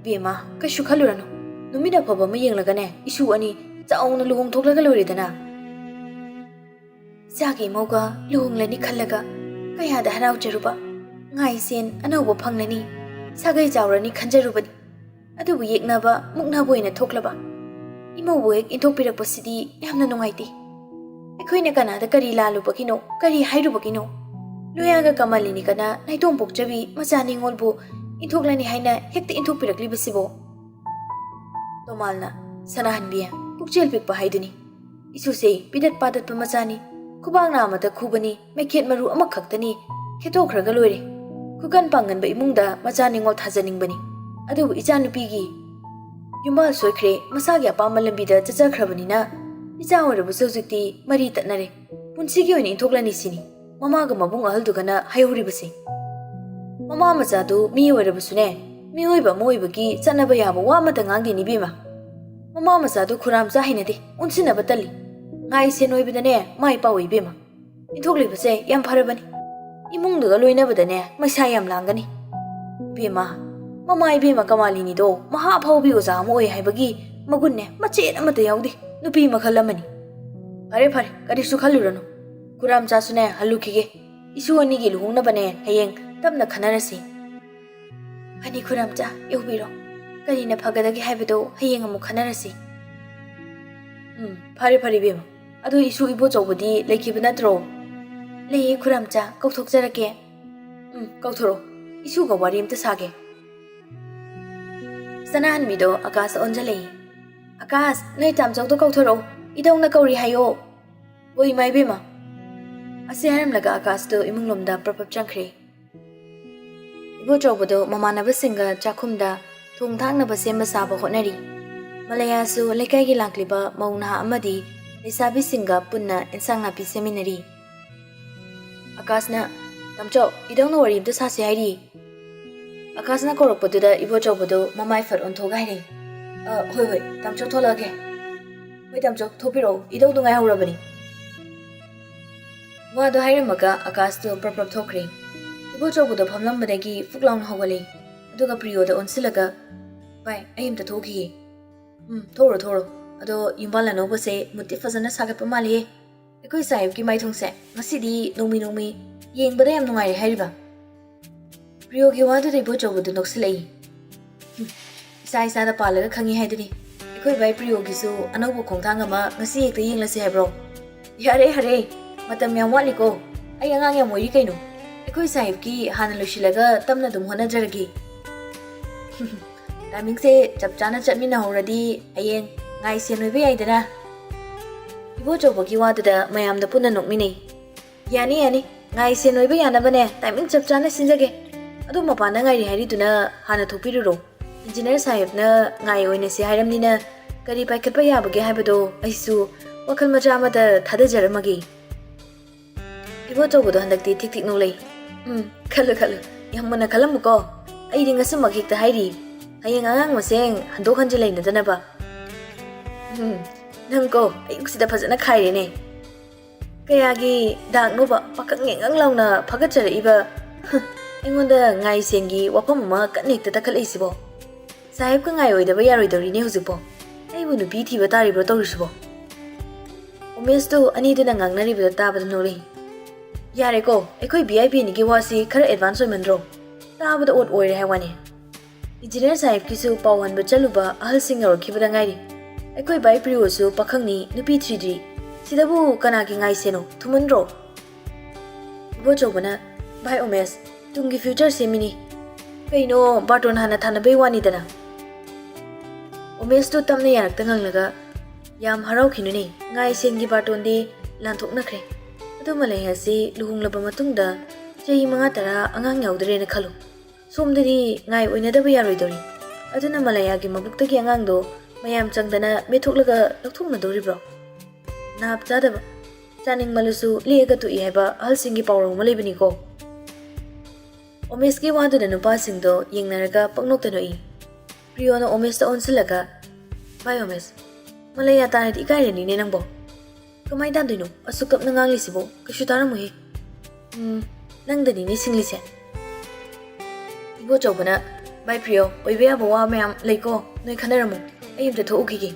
"ꯕꯦꯝꯃ, ꯀꯩꯁꯨ ꯈꯜꯂꯨꯔꯅꯨ꯫ ꯅꯨꯃꯤꯠ ꯑꯐꯕ ꯑꯃ ꯌꯦꯡꯂꯒꯅꯦ, ꯏꯁꯨ ꯑꯅꯤ ꯆꯥꯎꯅ ꯂꯨꯍꯣꯡ ꯊꯣꯛꯂꯒ ꯂꯣꯏꯔꯦꯗꯅ꯫" ꯏꯆꯥꯒ ꯏꯃꯧꯒ ꯂꯨꯍꯣꯡꯂꯅꯤ ꯈꯜꯂꯒ ꯀꯌꯥꯗ ꯍꯔꯥꯎꯖꯔꯨꯕ꯫ ꯉꯥ ꯏꯆꯦꯟ ꯑꯅꯧꯕ ꯐꯪꯂꯅꯤ, ꯁꯥꯒꯩ ꯆꯥꯎꯔꯅꯤ ꯈꯟꯖꯔꯨꯕꯅꯤ꯫ ꯑꯗꯨꯕꯨ ꯌꯦꯛꯅꯕ ꯃꯨꯛꯅꯕ ꯑꯣꯏꯅ ꯊꯣꯛꯂꯕ꯫ ꯏꯃꯧꯕꯨ ꯍꯦꯛ ꯏꯟꯊꯣꯛꯄꯤꯔꯛꯄꯁꯤꯗꯤ ꯌꯥꯝꯅ ꯅꯨꯡꯉꯥꯏꯇꯦ꯫ ꯑꯩꯈꯣꯏꯅ ꯀꯅꯥꯗ ꯀꯔꯤ ꯂꯥꯜꯂꯨꯕꯒꯤꯅꯣ, ꯀꯔꯤ ꯍꯥꯏꯔꯨꯕꯒꯤꯅꯣ? ꯂꯣꯌꯥꯒ ꯀꯃꯂꯤꯅꯤꯒꯅ ꯅꯥꯏꯇꯣꯝ ꯄꯣꯛꯆꯕꯤ ꯃꯆꯥ ꯅꯤꯉꯣꯜꯕꯨ ꯏꯟꯊꯣꯛꯂꯅꯤ ꯍꯥꯏꯅ ꯍꯦꯛꯇ ꯏꯟꯊꯣꯛꯄꯤꯔꯛꯂꯤꯕꯁꯤꯕꯣ?" ꯇꯣꯃꯥꯜꯅ, "ꯁꯅꯥꯍꯟꯕꯤ, ꯄꯨꯛꯆꯦꯜ ꯄꯤꯛꯄ ꯍꯥꯏꯗꯨꯅꯤ꯫ ꯏꯁꯨꯁꯦ ꯄꯤꯗꯠ ꯄꯥꯗꯠꯄ ꯃꯆꯥꯅꯤ꯫ ꯈꯨꯕꯥꯛ ꯅꯥꯝꯃꯗ ꯈꯨꯕꯅꯤ, ꯃꯩꯈꯦꯠ ꯃꯔꯨ ꯑꯃꯈꯛꯇꯅꯤ, ꯈꯦꯠꯇꯣꯛꯈ꯭ꯔꯒ ꯂꯣꯏꯔꯦ꯫ ꯈꯨꯀꯟ ꯄꯥꯡꯒꯟꯕ ꯏꯃꯨꯡꯗ ꯃꯆꯥ ꯅꯤꯉꯣꯜ ꯊꯥꯖꯅꯤꯡꯕꯅꯤ꯫ ꯑꯗꯨꯕꯨ ꯏꯆꯥꯅꯨꯄꯤꯒꯤ ꯌꯨꯝꯕꯥꯜ ꯁꯣꯏꯈ꯭ꯔꯦ, ꯃꯁꯥꯒꯤ ꯑꯄꯥꯝꯕ ꯂꯝꯕꯤꯗ ꯆꯠꯆꯈ꯭ꯔꯕꯅꯤꯅ, ꯏꯆꯥ ꯑꯣꯏꯔꯕꯁꯨ ꯍꯧꯖꯤꯛꯇꯤ ꯃꯔꯤ ꯇꯠꯅꯔꯦ꯫ ꯄꯨꯟꯁꯤꯒꯤ ꯑꯣꯏꯅ ꯏꯟꯊꯣꯛꯂꯅꯤ ꯁꯤꯅꯤ ꯃꯃꯥꯒ ꯃꯕꯨꯡ ꯑꯍꯜꯗꯨꯒꯅ ꯍꯥꯏꯍꯧꯔꯤꯕꯁꯦ꯫" ꯃꯃꯥ ꯃꯆꯥꯗꯨ ꯃꯤ ꯑꯣꯏꯔꯕꯁꯨꯅꯦ, ꯃꯤꯑꯣꯏꯕ ꯑꯃ ꯑꯣꯏꯕꯒꯤ ꯆꯠꯅꯕ ꯌꯥꯕ ꯋꯥ ꯑꯃꯠꯇ ꯉꯥꯡꯗꯦꯅꯦ ꯏꯕꯦꯝꯃ꯫ ꯃꯃꯥ ꯃꯆꯥꯗꯨ ꯈꯨꯔꯥꯝꯆꯥ ꯍꯩꯅꯗꯦ, ꯑꯣꯟꯁꯤꯟꯅꯕ ꯇꯜꯂꯤ꯫ ꯉꯥꯏ ꯁꯦꯟ ꯑꯣꯏꯕꯗꯅꯦ ꯃꯥꯏ ꯄꯥꯛꯑꯣ ꯏꯕꯦꯝꯃ꯫ ꯏꯟꯊꯣꯛꯂꯤꯕꯁꯦ ꯌꯥꯝ ꯐꯔꯕꯅꯤ꯫ ꯏꯃꯨꯡꯗꯨꯒ ꯂꯣꯏꯅꯕꯗꯅꯦ ꯃꯩꯁꯥ ꯌꯥꯝ ꯂꯥꯡꯒꯅꯤ꯫ ꯏꯕꯦꯝꯃ, ꯃꯃꯥ ꯏꯕꯦꯝꯃ ꯀꯃꯥꯂꯤꯅꯤꯗꯣ ꯃꯍꯥ ꯑꯐꯥꯎꯕꯤ ꯑꯣꯖꯥ ꯑꯃ ꯑꯣꯏ ꯍꯥꯏꯕꯒꯤ ꯃꯒꯨꯟꯅꯦ ꯃꯆꯦꯠ ꯑꯃꯠꯇ ꯌꯥꯎꯗꯦ꯫ ꯅꯨꯄꯤ ꯃꯈꯜ ꯑꯃꯅꯤ꯫ ꯐꯔꯦ ꯐꯔꯦ, ꯀꯔꯤꯁꯨ ꯈꯜꯂꯨꯔꯅꯨ꯫ ꯈꯨꯔꯥꯝꯆꯥꯁꯨꯅꯦ ꯍꯜꯂꯨꯈꯤꯒꯦ꯫ ꯏꯁꯨ ꯑꯅꯤꯒꯤ ꯂꯨꯍꯣꯡꯅꯕꯅꯦ ꯍꯌꯦꯡ ꯇꯞꯅ ꯈꯟꯅꯔꯁꯤ꯫ ꯐꯅꯤ ꯈꯨꯔꯥꯝꯆꯥ, ꯌꯧꯕꯤꯔꯣ꯫ ꯀꯔꯤꯅ ꯐꯒꯗꯒꯦ ꯍꯥꯏꯕꯗꯣ ꯍꯌꯦꯡ ꯑꯃꯨꯛ ꯈꯟꯅꯔꯁꯤ꯫ ꯎꯝ, ꯐꯔꯦ ꯐꯔꯦ ꯏꯕꯦꯝꯃ꯫ ꯑꯗꯨ ꯏꯁꯨ ꯏꯕꯣꯆꯧꯕꯗꯤ ꯂꯩꯈꯤꯕ ꯅꯠꯇ꯭ꯔꯣ? ꯂꯩꯌꯦ ꯈꯨꯔꯥꯝꯆꯥ, ꯀꯧꯊꯣꯛꯆꯔꯛꯀꯦ꯫ ꯎꯝ, ꯀꯧꯊꯣꯔꯛꯑꯣ꯫ ꯏꯁꯨꯒ ꯋꯥꯔꯤ ꯑꯝꯇ ꯁꯥꯒꯦ꯫ ꯁꯅꯥꯍꯟꯕꯤꯗꯣ ꯑꯀꯥꯁꯇ ꯑꯣꯟꯁꯤꯜꯂꯛꯏ꯫ "ꯑꯀꯥꯁ, ꯅꯣꯏ ꯇꯥꯝꯆꯧꯗꯣ ꯀꯧꯊꯣꯔꯛꯑꯣ꯫ ꯏꯙꯧꯅ ꯀꯧꯔꯤ ꯍꯥꯏꯌꯣ꯫" "ꯍꯣꯏ ꯏꯃꯥ ꯏꯕꯦꯝꯃ꯫" ꯑꯁꯤ ꯍꯥꯏꯔꯝꯂꯒ ꯑꯀꯥꯁꯇꯨ ꯏꯃꯨꯡꯂꯣꯝꯗ ꯄ꯭ꯔꯞ ꯄ꯭ꯔꯞ ꯆꯪꯈ꯭ꯔꯦ꯫ ꯏꯕꯣꯆꯧꯕꯗꯨ ꯃꯃꯥꯟꯅꯕꯁꯤꯡꯒ ꯆꯥꯛꯈꯨꯝꯗ ꯊꯣꯡ ꯊꯥꯛꯅꯕ ꯁꯦꯝꯕ ꯁꯥꯕ ꯍꯣꯠꯅꯔꯤ꯫ ꯃꯂꯌꯥꯁꯨ ꯂꯩꯀꯥꯏꯒꯤ ꯂꯥꯛꯂꯤꯕ ꯃꯧ ꯅꯍꯥ ꯑꯃꯗꯤ ꯂꯩꯁꯥꯕꯤꯁꯤꯡꯒ ꯄꯨꯟꯅ ꯏꯟꯁꯥꯡ ꯅꯥꯄꯤ ꯁꯦꯝꯃꯤꯟꯅꯔꯤ꯫ ꯑꯀꯥꯁꯅ, "ꯇꯥꯝꯆꯧ, ꯏꯙꯧꯅ ꯋꯥꯔꯤ ꯑꯝꯇ ꯁꯥꯁꯤ ꯍꯥꯏꯔꯤ꯫" ꯑꯀꯥꯁꯅ ꯀꯧꯔꯛꯄꯗꯨꯗ ꯏꯕꯣꯆꯧꯕꯗꯨ ꯃꯃꯥꯏ ꯐꯠ ꯑꯣꯟꯊꯣꯛꯑꯒ ꯍꯥꯏꯔꯛꯏ, "ꯑ, ꯍꯣꯏ, ꯍꯣꯏ, ꯇꯥꯝꯆꯧ ꯊꯣꯛꯂꯛꯑꯒꯦ꯫" "ꯍꯣꯏ, ꯇꯥꯝꯆꯧ, ꯊꯣꯛꯄꯤꯔꯛꯑꯣ, ꯏꯙꯧꯗꯨ ꯉꯥꯏꯍꯧꯔꯕꯅꯤ꯫" ꯋꯥꯗꯨ ꯍꯥꯏꯔꯝꯃꯒ ꯑꯀꯥꯁꯇꯨ ꯄ꯭ꯔꯞ ꯄ꯭ꯔꯞ ꯊꯣꯛꯈ꯭ꯔꯦ꯫ ꯏꯕꯣꯆꯧꯕꯗꯨ ꯐꯝꯂꯝꯕꯗꯒꯤ ꯐꯨꯛ ꯂꯥꯎꯅ ꯍꯧꯒꯠꯂꯦ꯫ ꯑꯗꯨꯒ ꯄ꯭ꯔꯤꯌꯣꯗ ꯑꯣꯟꯁꯤꯜꯂꯒ, "ꯚꯥꯏ, ꯑꯩ ꯑꯝꯇ ꯊꯣꯛꯈꯤꯒꯦ꯫" "ꯎꯝ, ꯊꯣꯛꯎꯔꯣ, ꯊꯣꯛꯎꯔꯣ꯫ ꯑꯗꯣ ꯌꯨꯝꯕꯥꯜ ꯑꯅꯧꯕꯁꯦ ꯃꯨꯠꯇꯤ ꯐꯖꯅ ꯁꯥꯒꯠꯄ ꯃꯥꯜꯂꯤꯍꯦ꯫ ꯑꯩꯈꯣꯏ ꯁꯥꯍꯦꯕꯀꯤ ꯃꯥꯏꯊꯣꯡꯁꯦ ꯉꯁꯤꯗꯤ ꯅꯣꯡꯃꯤ ꯅꯣꯡꯃꯤ ꯌꯦꯡꯕꯗ ꯌꯥꯝ ꯅꯨꯡꯉꯥꯏꯔꯦ ꯍꯥꯏꯔꯤꯕ?" ꯄ꯭ꯔꯤꯌꯣꯒꯤ ꯋꯥꯗꯨꯗ ꯏꯕꯣꯆꯧꯕꯗꯨ ꯅꯣꯛꯁꯤꯜꯂꯛꯏ꯫ "ꯍꯨꯝ, ꯏꯁꯥ ꯏꯁꯥꯗ ꯄꯥꯜꯂꯒ ꯈꯪꯉꯤ ꯍꯥꯏꯗꯨꯅꯤ꯫ ꯑꯩꯈꯣꯏ ꯚꯥꯏ ꯄ꯭ꯔꯤꯌꯣꯒꯤꯁꯨ ꯑꯅꯧꯕ ꯈꯣꯡꯊꯥꯡ ꯑꯃ ꯉꯁꯤ ꯍꯦꯛꯇ ꯌꯦꯡꯂꯁꯤ ꯍꯥꯏꯕ꯭ꯔꯣ?" "ꯌꯥꯔꯦ, ꯌꯥꯔꯦ, ꯃꯇꯝ ꯌꯥꯝ ꯋꯥꯠꯂꯤꯀꯣ꯫ ꯑꯩ ꯑꯉꯥꯡ ꯌꯥꯝ ꯑꯣꯏꯔꯤ ꯀꯩꯅꯣ꯫ ꯑꯩꯈꯣꯏ ꯁꯥꯍꯦꯕꯀꯤ ꯍꯥꯟꯅ ꯂꯣꯏꯁꯤꯜꯂꯒ ꯇꯞꯅ ꯑꯗꯨꯝ ꯍꯣꯠꯅꯖꯔꯒꯦ꯫" ꯇꯥꯏꯃꯤꯡꯁꯦ ꯆꯞ ꯆꯥꯅ ꯆꯠꯃꯤꯟꯅꯍꯧꯔꯗꯤ ꯍꯌꯦꯡ ꯉꯥꯏ ꯁꯦꯟ ꯑꯣꯏꯕ ꯌꯥꯏꯗꯅ꯫ ꯏꯕꯣꯆꯧꯕꯒꯤ ꯋꯥꯗꯨꯗ ꯃꯌꯥꯝꯗ ꯄꯨꯟꯅ ꯅꯣꯛꯃꯤꯟꯅꯩ꯫ "ꯌꯥꯅꯤ, ꯌꯥꯅꯤ꯫ ꯉꯥꯏ ꯁꯦꯟ ꯑꯣꯏꯕ ꯌꯥꯅꯕꯅꯦ ꯇꯥꯏꯃꯤꯡ ꯆꯞ ꯆꯥꯅ ꯁꯤꯟꯖꯒꯦ꯫ ꯑꯗꯨ ꯃꯄꯥꯟꯗ ꯉꯥꯏꯔꯤ ꯍꯥꯏꯔꯤꯗꯨꯅ ꯍꯥꯟꯅ ꯊꯣꯛꯄꯤꯔꯨꯔꯣ꯫ ꯏꯟꯖꯤꯅꯤꯌꯔ ꯁꯥꯍꯦꯕꯅ ꯉꯥꯏ ꯑꯣꯏꯅꯁꯤ ꯍꯥꯏꯔꯝꯅꯤꯅ ꯀꯔꯤ ꯄꯥꯏꯈꯠꯄ ꯌꯥꯕꯒꯦ ꯍꯥꯏꯕꯗꯣ ꯑꯩꯁꯨ ꯋꯥꯈꯜ ꯃꯆꯥ ꯑꯃꯗ ꯊꯥꯗꯖꯔꯝꯃꯒꯦ꯫" ꯏꯕꯣꯆꯧꯕꯗꯣ ꯍꯟꯗꯛꯇꯤ ꯊꯤꯛ ꯊꯤꯛ ꯅꯣꯛꯂꯛꯏ꯫ "ꯎꯝ, ꯈꯜꯂꯨ, ꯈꯜꯂꯨ꯫ ꯌꯥꯝ ꯃꯨꯟꯅ ꯈꯜꯂꯝꯃꯨꯀꯣ꯫ ꯑꯩꯗꯤ ꯉꯁꯤꯃꯛ ꯍꯦꯛꯇ ꯍꯥꯏꯔꯤ꯫ ꯍꯌꯦꯡ ꯑꯉꯥꯡ ꯃꯁꯦꯟ ꯍꯟꯗꯣꯛ ꯍꯟꯖꯤꯟ ꯂꯩꯅꯗꯅꯕ꯫ ꯎꯝ, ꯅꯪꯀꯣ ꯑꯌꯨꯛꯁꯤꯗ ꯐꯖꯅ ꯈꯥꯏꯔꯦꯅꯦ꯫ ꯀꯌꯥꯒꯤ ꯗꯥꯛꯅꯣꯕ ꯄꯥꯈꯪ ꯌꯦꯡꯉꯪ ꯂꯥꯎꯅ ꯐꯒꯠꯆꯔꯛꯏꯕ? ꯑꯩꯉꯣꯟꯗ ꯉꯥꯏꯁꯦꯟꯒꯤ ꯋꯥꯐꯝ ꯑꯃ ꯀꯟꯅ ꯍꯦꯛꯇ ꯇꯛꯈꯠꯂꯛꯏꯁꯤꯕꯣ? ꯁꯥꯍꯦꯕꯀ ꯉꯥꯏ ꯑꯣꯏꯗꯕ ꯌꯥꯔꯣꯏꯗꯧꯔꯤꯅꯦ ꯍꯧꯖꯤꯛꯄꯣ꯫ ꯑꯩꯕꯨ ꯅꯨꯄꯤ ꯊꯤꯕ ꯇꯥꯔꯤꯕ꯭ꯔꯣ ꯇꯧꯔꯤꯁꯤꯕꯣ? ꯎꯃꯦꯁꯇꯨ ꯑꯅꯤꯗꯨꯅ ꯉꯥꯡꯅꯔꯤꯕꯗ ꯇꯥꯕꯗ ꯅꯣꯛꯂꯛꯏ꯫ ꯌꯥꯔꯦꯀꯣ, ꯑꯩꯈꯣꯏ ꯚꯤ ꯑꯥꯏ ꯄꯤ ꯑꯅꯤꯒꯤ ꯋꯥꯁꯤ ꯈꯔ ꯑꯦꯗꯚꯥꯟꯁ ꯑꯣꯏꯃꯟꯗ꯭ꯔꯣ? ꯇꯥꯕꯗ ꯑꯣꯠ ꯑꯣꯏꯔꯦ ꯍꯥꯏ ꯋꯥꯅꯤ꯫ ꯏꯟꯖꯤꯅꯤꯌꯔ ꯁꯥꯍꯦꯕꯀꯤꯁꯨ ꯄꯥꯎ ꯍꯟꯕ ꯆꯠꯂꯨꯕ ꯑꯍꯜꯁꯤꯡ ꯌꯧꯔꯛꯈꯤꯕꯗ ꯉꯥꯏꯔꯤ꯫ ꯑꯩꯈꯣꯏ ꯚꯥꯏ ꯄ꯭ꯔꯤꯌꯣꯁꯨ ꯄꯥꯈꯪꯅꯤ, ꯅꯨꯄꯤ ꯊꯤꯗ꯭ꯔꯤ꯫ ꯁꯤꯗꯕꯨ ꯀꯅꯥꯒꯤ ꯉꯥꯏꯁꯦꯅꯣ? ꯊꯨꯃꯟꯗ꯭ꯔꯣ? ꯏꯕꯣꯆꯧꯕꯅ, "ꯚꯥꯏ ꯎꯃꯦꯁ, ꯇꯨꯡꯒꯤ ꯐ꯭ꯌꯨꯆꯔ ꯁꯦꯝꯃꯤꯅꯤ꯫ ꯀꯩꯅꯣ, ꯕꯥꯔꯇꯣꯟ ꯍꯥꯟꯅ ꯊꯥꯅꯕꯩ ꯋꯥꯅꯤꯗꯅ꯫" ꯎꯃꯦꯁꯇꯨ ꯇꯞꯅ ꯌꯥꯔꯛꯇ ꯉꯪꯂꯒ, "ꯌꯥꯝ ꯍꯔꯥꯎꯈꯤꯅꯨꯅꯦ, ꯉꯥꯏꯁꯦꯟꯒꯤ ꯕꯥꯔꯇꯣꯟꯗꯤ ꯂꯥꯟꯊꯣꯛꯅꯈ꯭ꯔꯦ꯫ ꯑꯗꯨ ꯃꯂꯩ ꯑꯁꯤ ꯂꯨꯍꯣꯡꯂꯕ ꯃꯇꯨꯡꯗ ꯆꯍꯤ ꯃꯉꯥ ꯇꯔꯥ ꯑꯉꯥꯡ ꯌꯥꯎꯗ꯭ꯔꯦꯅ ꯈꯜꯂꯨ꯫ ꯁꯣꯝꯗꯗꯤ ꯉꯥꯏ ꯑꯣꯏꯅꯗꯕ ꯌꯥꯔꯣꯏꯗꯧꯔꯤ꯫ ꯑꯗꯨꯅ ꯃꯂꯌꯥꯒꯤ ꯃꯕꯨꯛꯇꯒꯤ ꯑꯉꯥꯡꯗꯣ ꯃꯌꯥꯝ ꯆꯪꯗꯅ ꯃꯦꯠꯊꯣꯛꯂꯒ ꯂꯧꯊꯣꯛꯅꯗꯧꯔꯤꯕ꯭ꯔꯣ? ꯅꯥꯞ ꯆꯥꯗꯕ, ꯆꯥꯅꯤꯡꯃꯜꯂꯁꯨ ꯂꯦꯛꯑꯒ ꯇꯣꯛꯏ ꯍꯥꯏꯕ ꯑꯍꯜꯁꯤꯡꯒꯤ ꯄꯥꯎꯔꯧ ꯑꯃ ꯂꯩꯕꯅꯤꯀꯣ꯫" ꯎꯃꯦꯁꯀꯤ ꯋꯥꯗꯨꯅ ꯅꯨꯄꯥꯁꯤꯡꯗꯣ ꯌꯦꯡꯅꯔꯒ ꯄꯪꯅꯣꯛꯇ ꯅꯣꯛꯏ꯫ ꯄ꯭ꯔꯤꯌꯣꯅ ꯎꯃꯦꯁꯇ ꯑꯣꯟꯁꯤꯜꯂꯒ, "ꯚꯥꯏ ꯎꯃꯦꯁ, ꯃꯂꯌꯥ ꯇꯥꯔꯗꯤ ꯏꯀꯥꯏꯔꯅꯤꯅꯦ ꯅꯪꯕꯣ꯫ ꯀꯃꯥꯏ ꯇꯥꯗꯣꯏꯅꯣ? ꯑꯁꯨꯛ ꯀꯞꯅ ꯉꯥꯡꯂꯤꯁꯤꯕꯣ? ꯀꯩꯁꯨ ꯇꯥꯔꯝꯃꯣꯏꯍꯦ꯫ ꯎꯝ, ꯅꯪꯗꯅꯤꯅꯦ ꯁꯤꯡꯂꯤꯁꯦ꯫" ꯏꯕꯣꯆꯧꯕꯅ, "ꯚꯥꯏ ꯄ꯭ꯔꯤꯌꯣ, ꯑꯣꯏꯕ ꯌꯥꯕ ꯋꯥ ꯃꯌꯥꯝ ꯂꯩꯀꯣ, ꯅꯣꯏ ꯈꯟꯅꯔꯝꯃꯣ꯫ ꯑꯩ ꯑꯝꯇ ꯊꯣꯛꯎꯈꯤꯒꯦ꯫"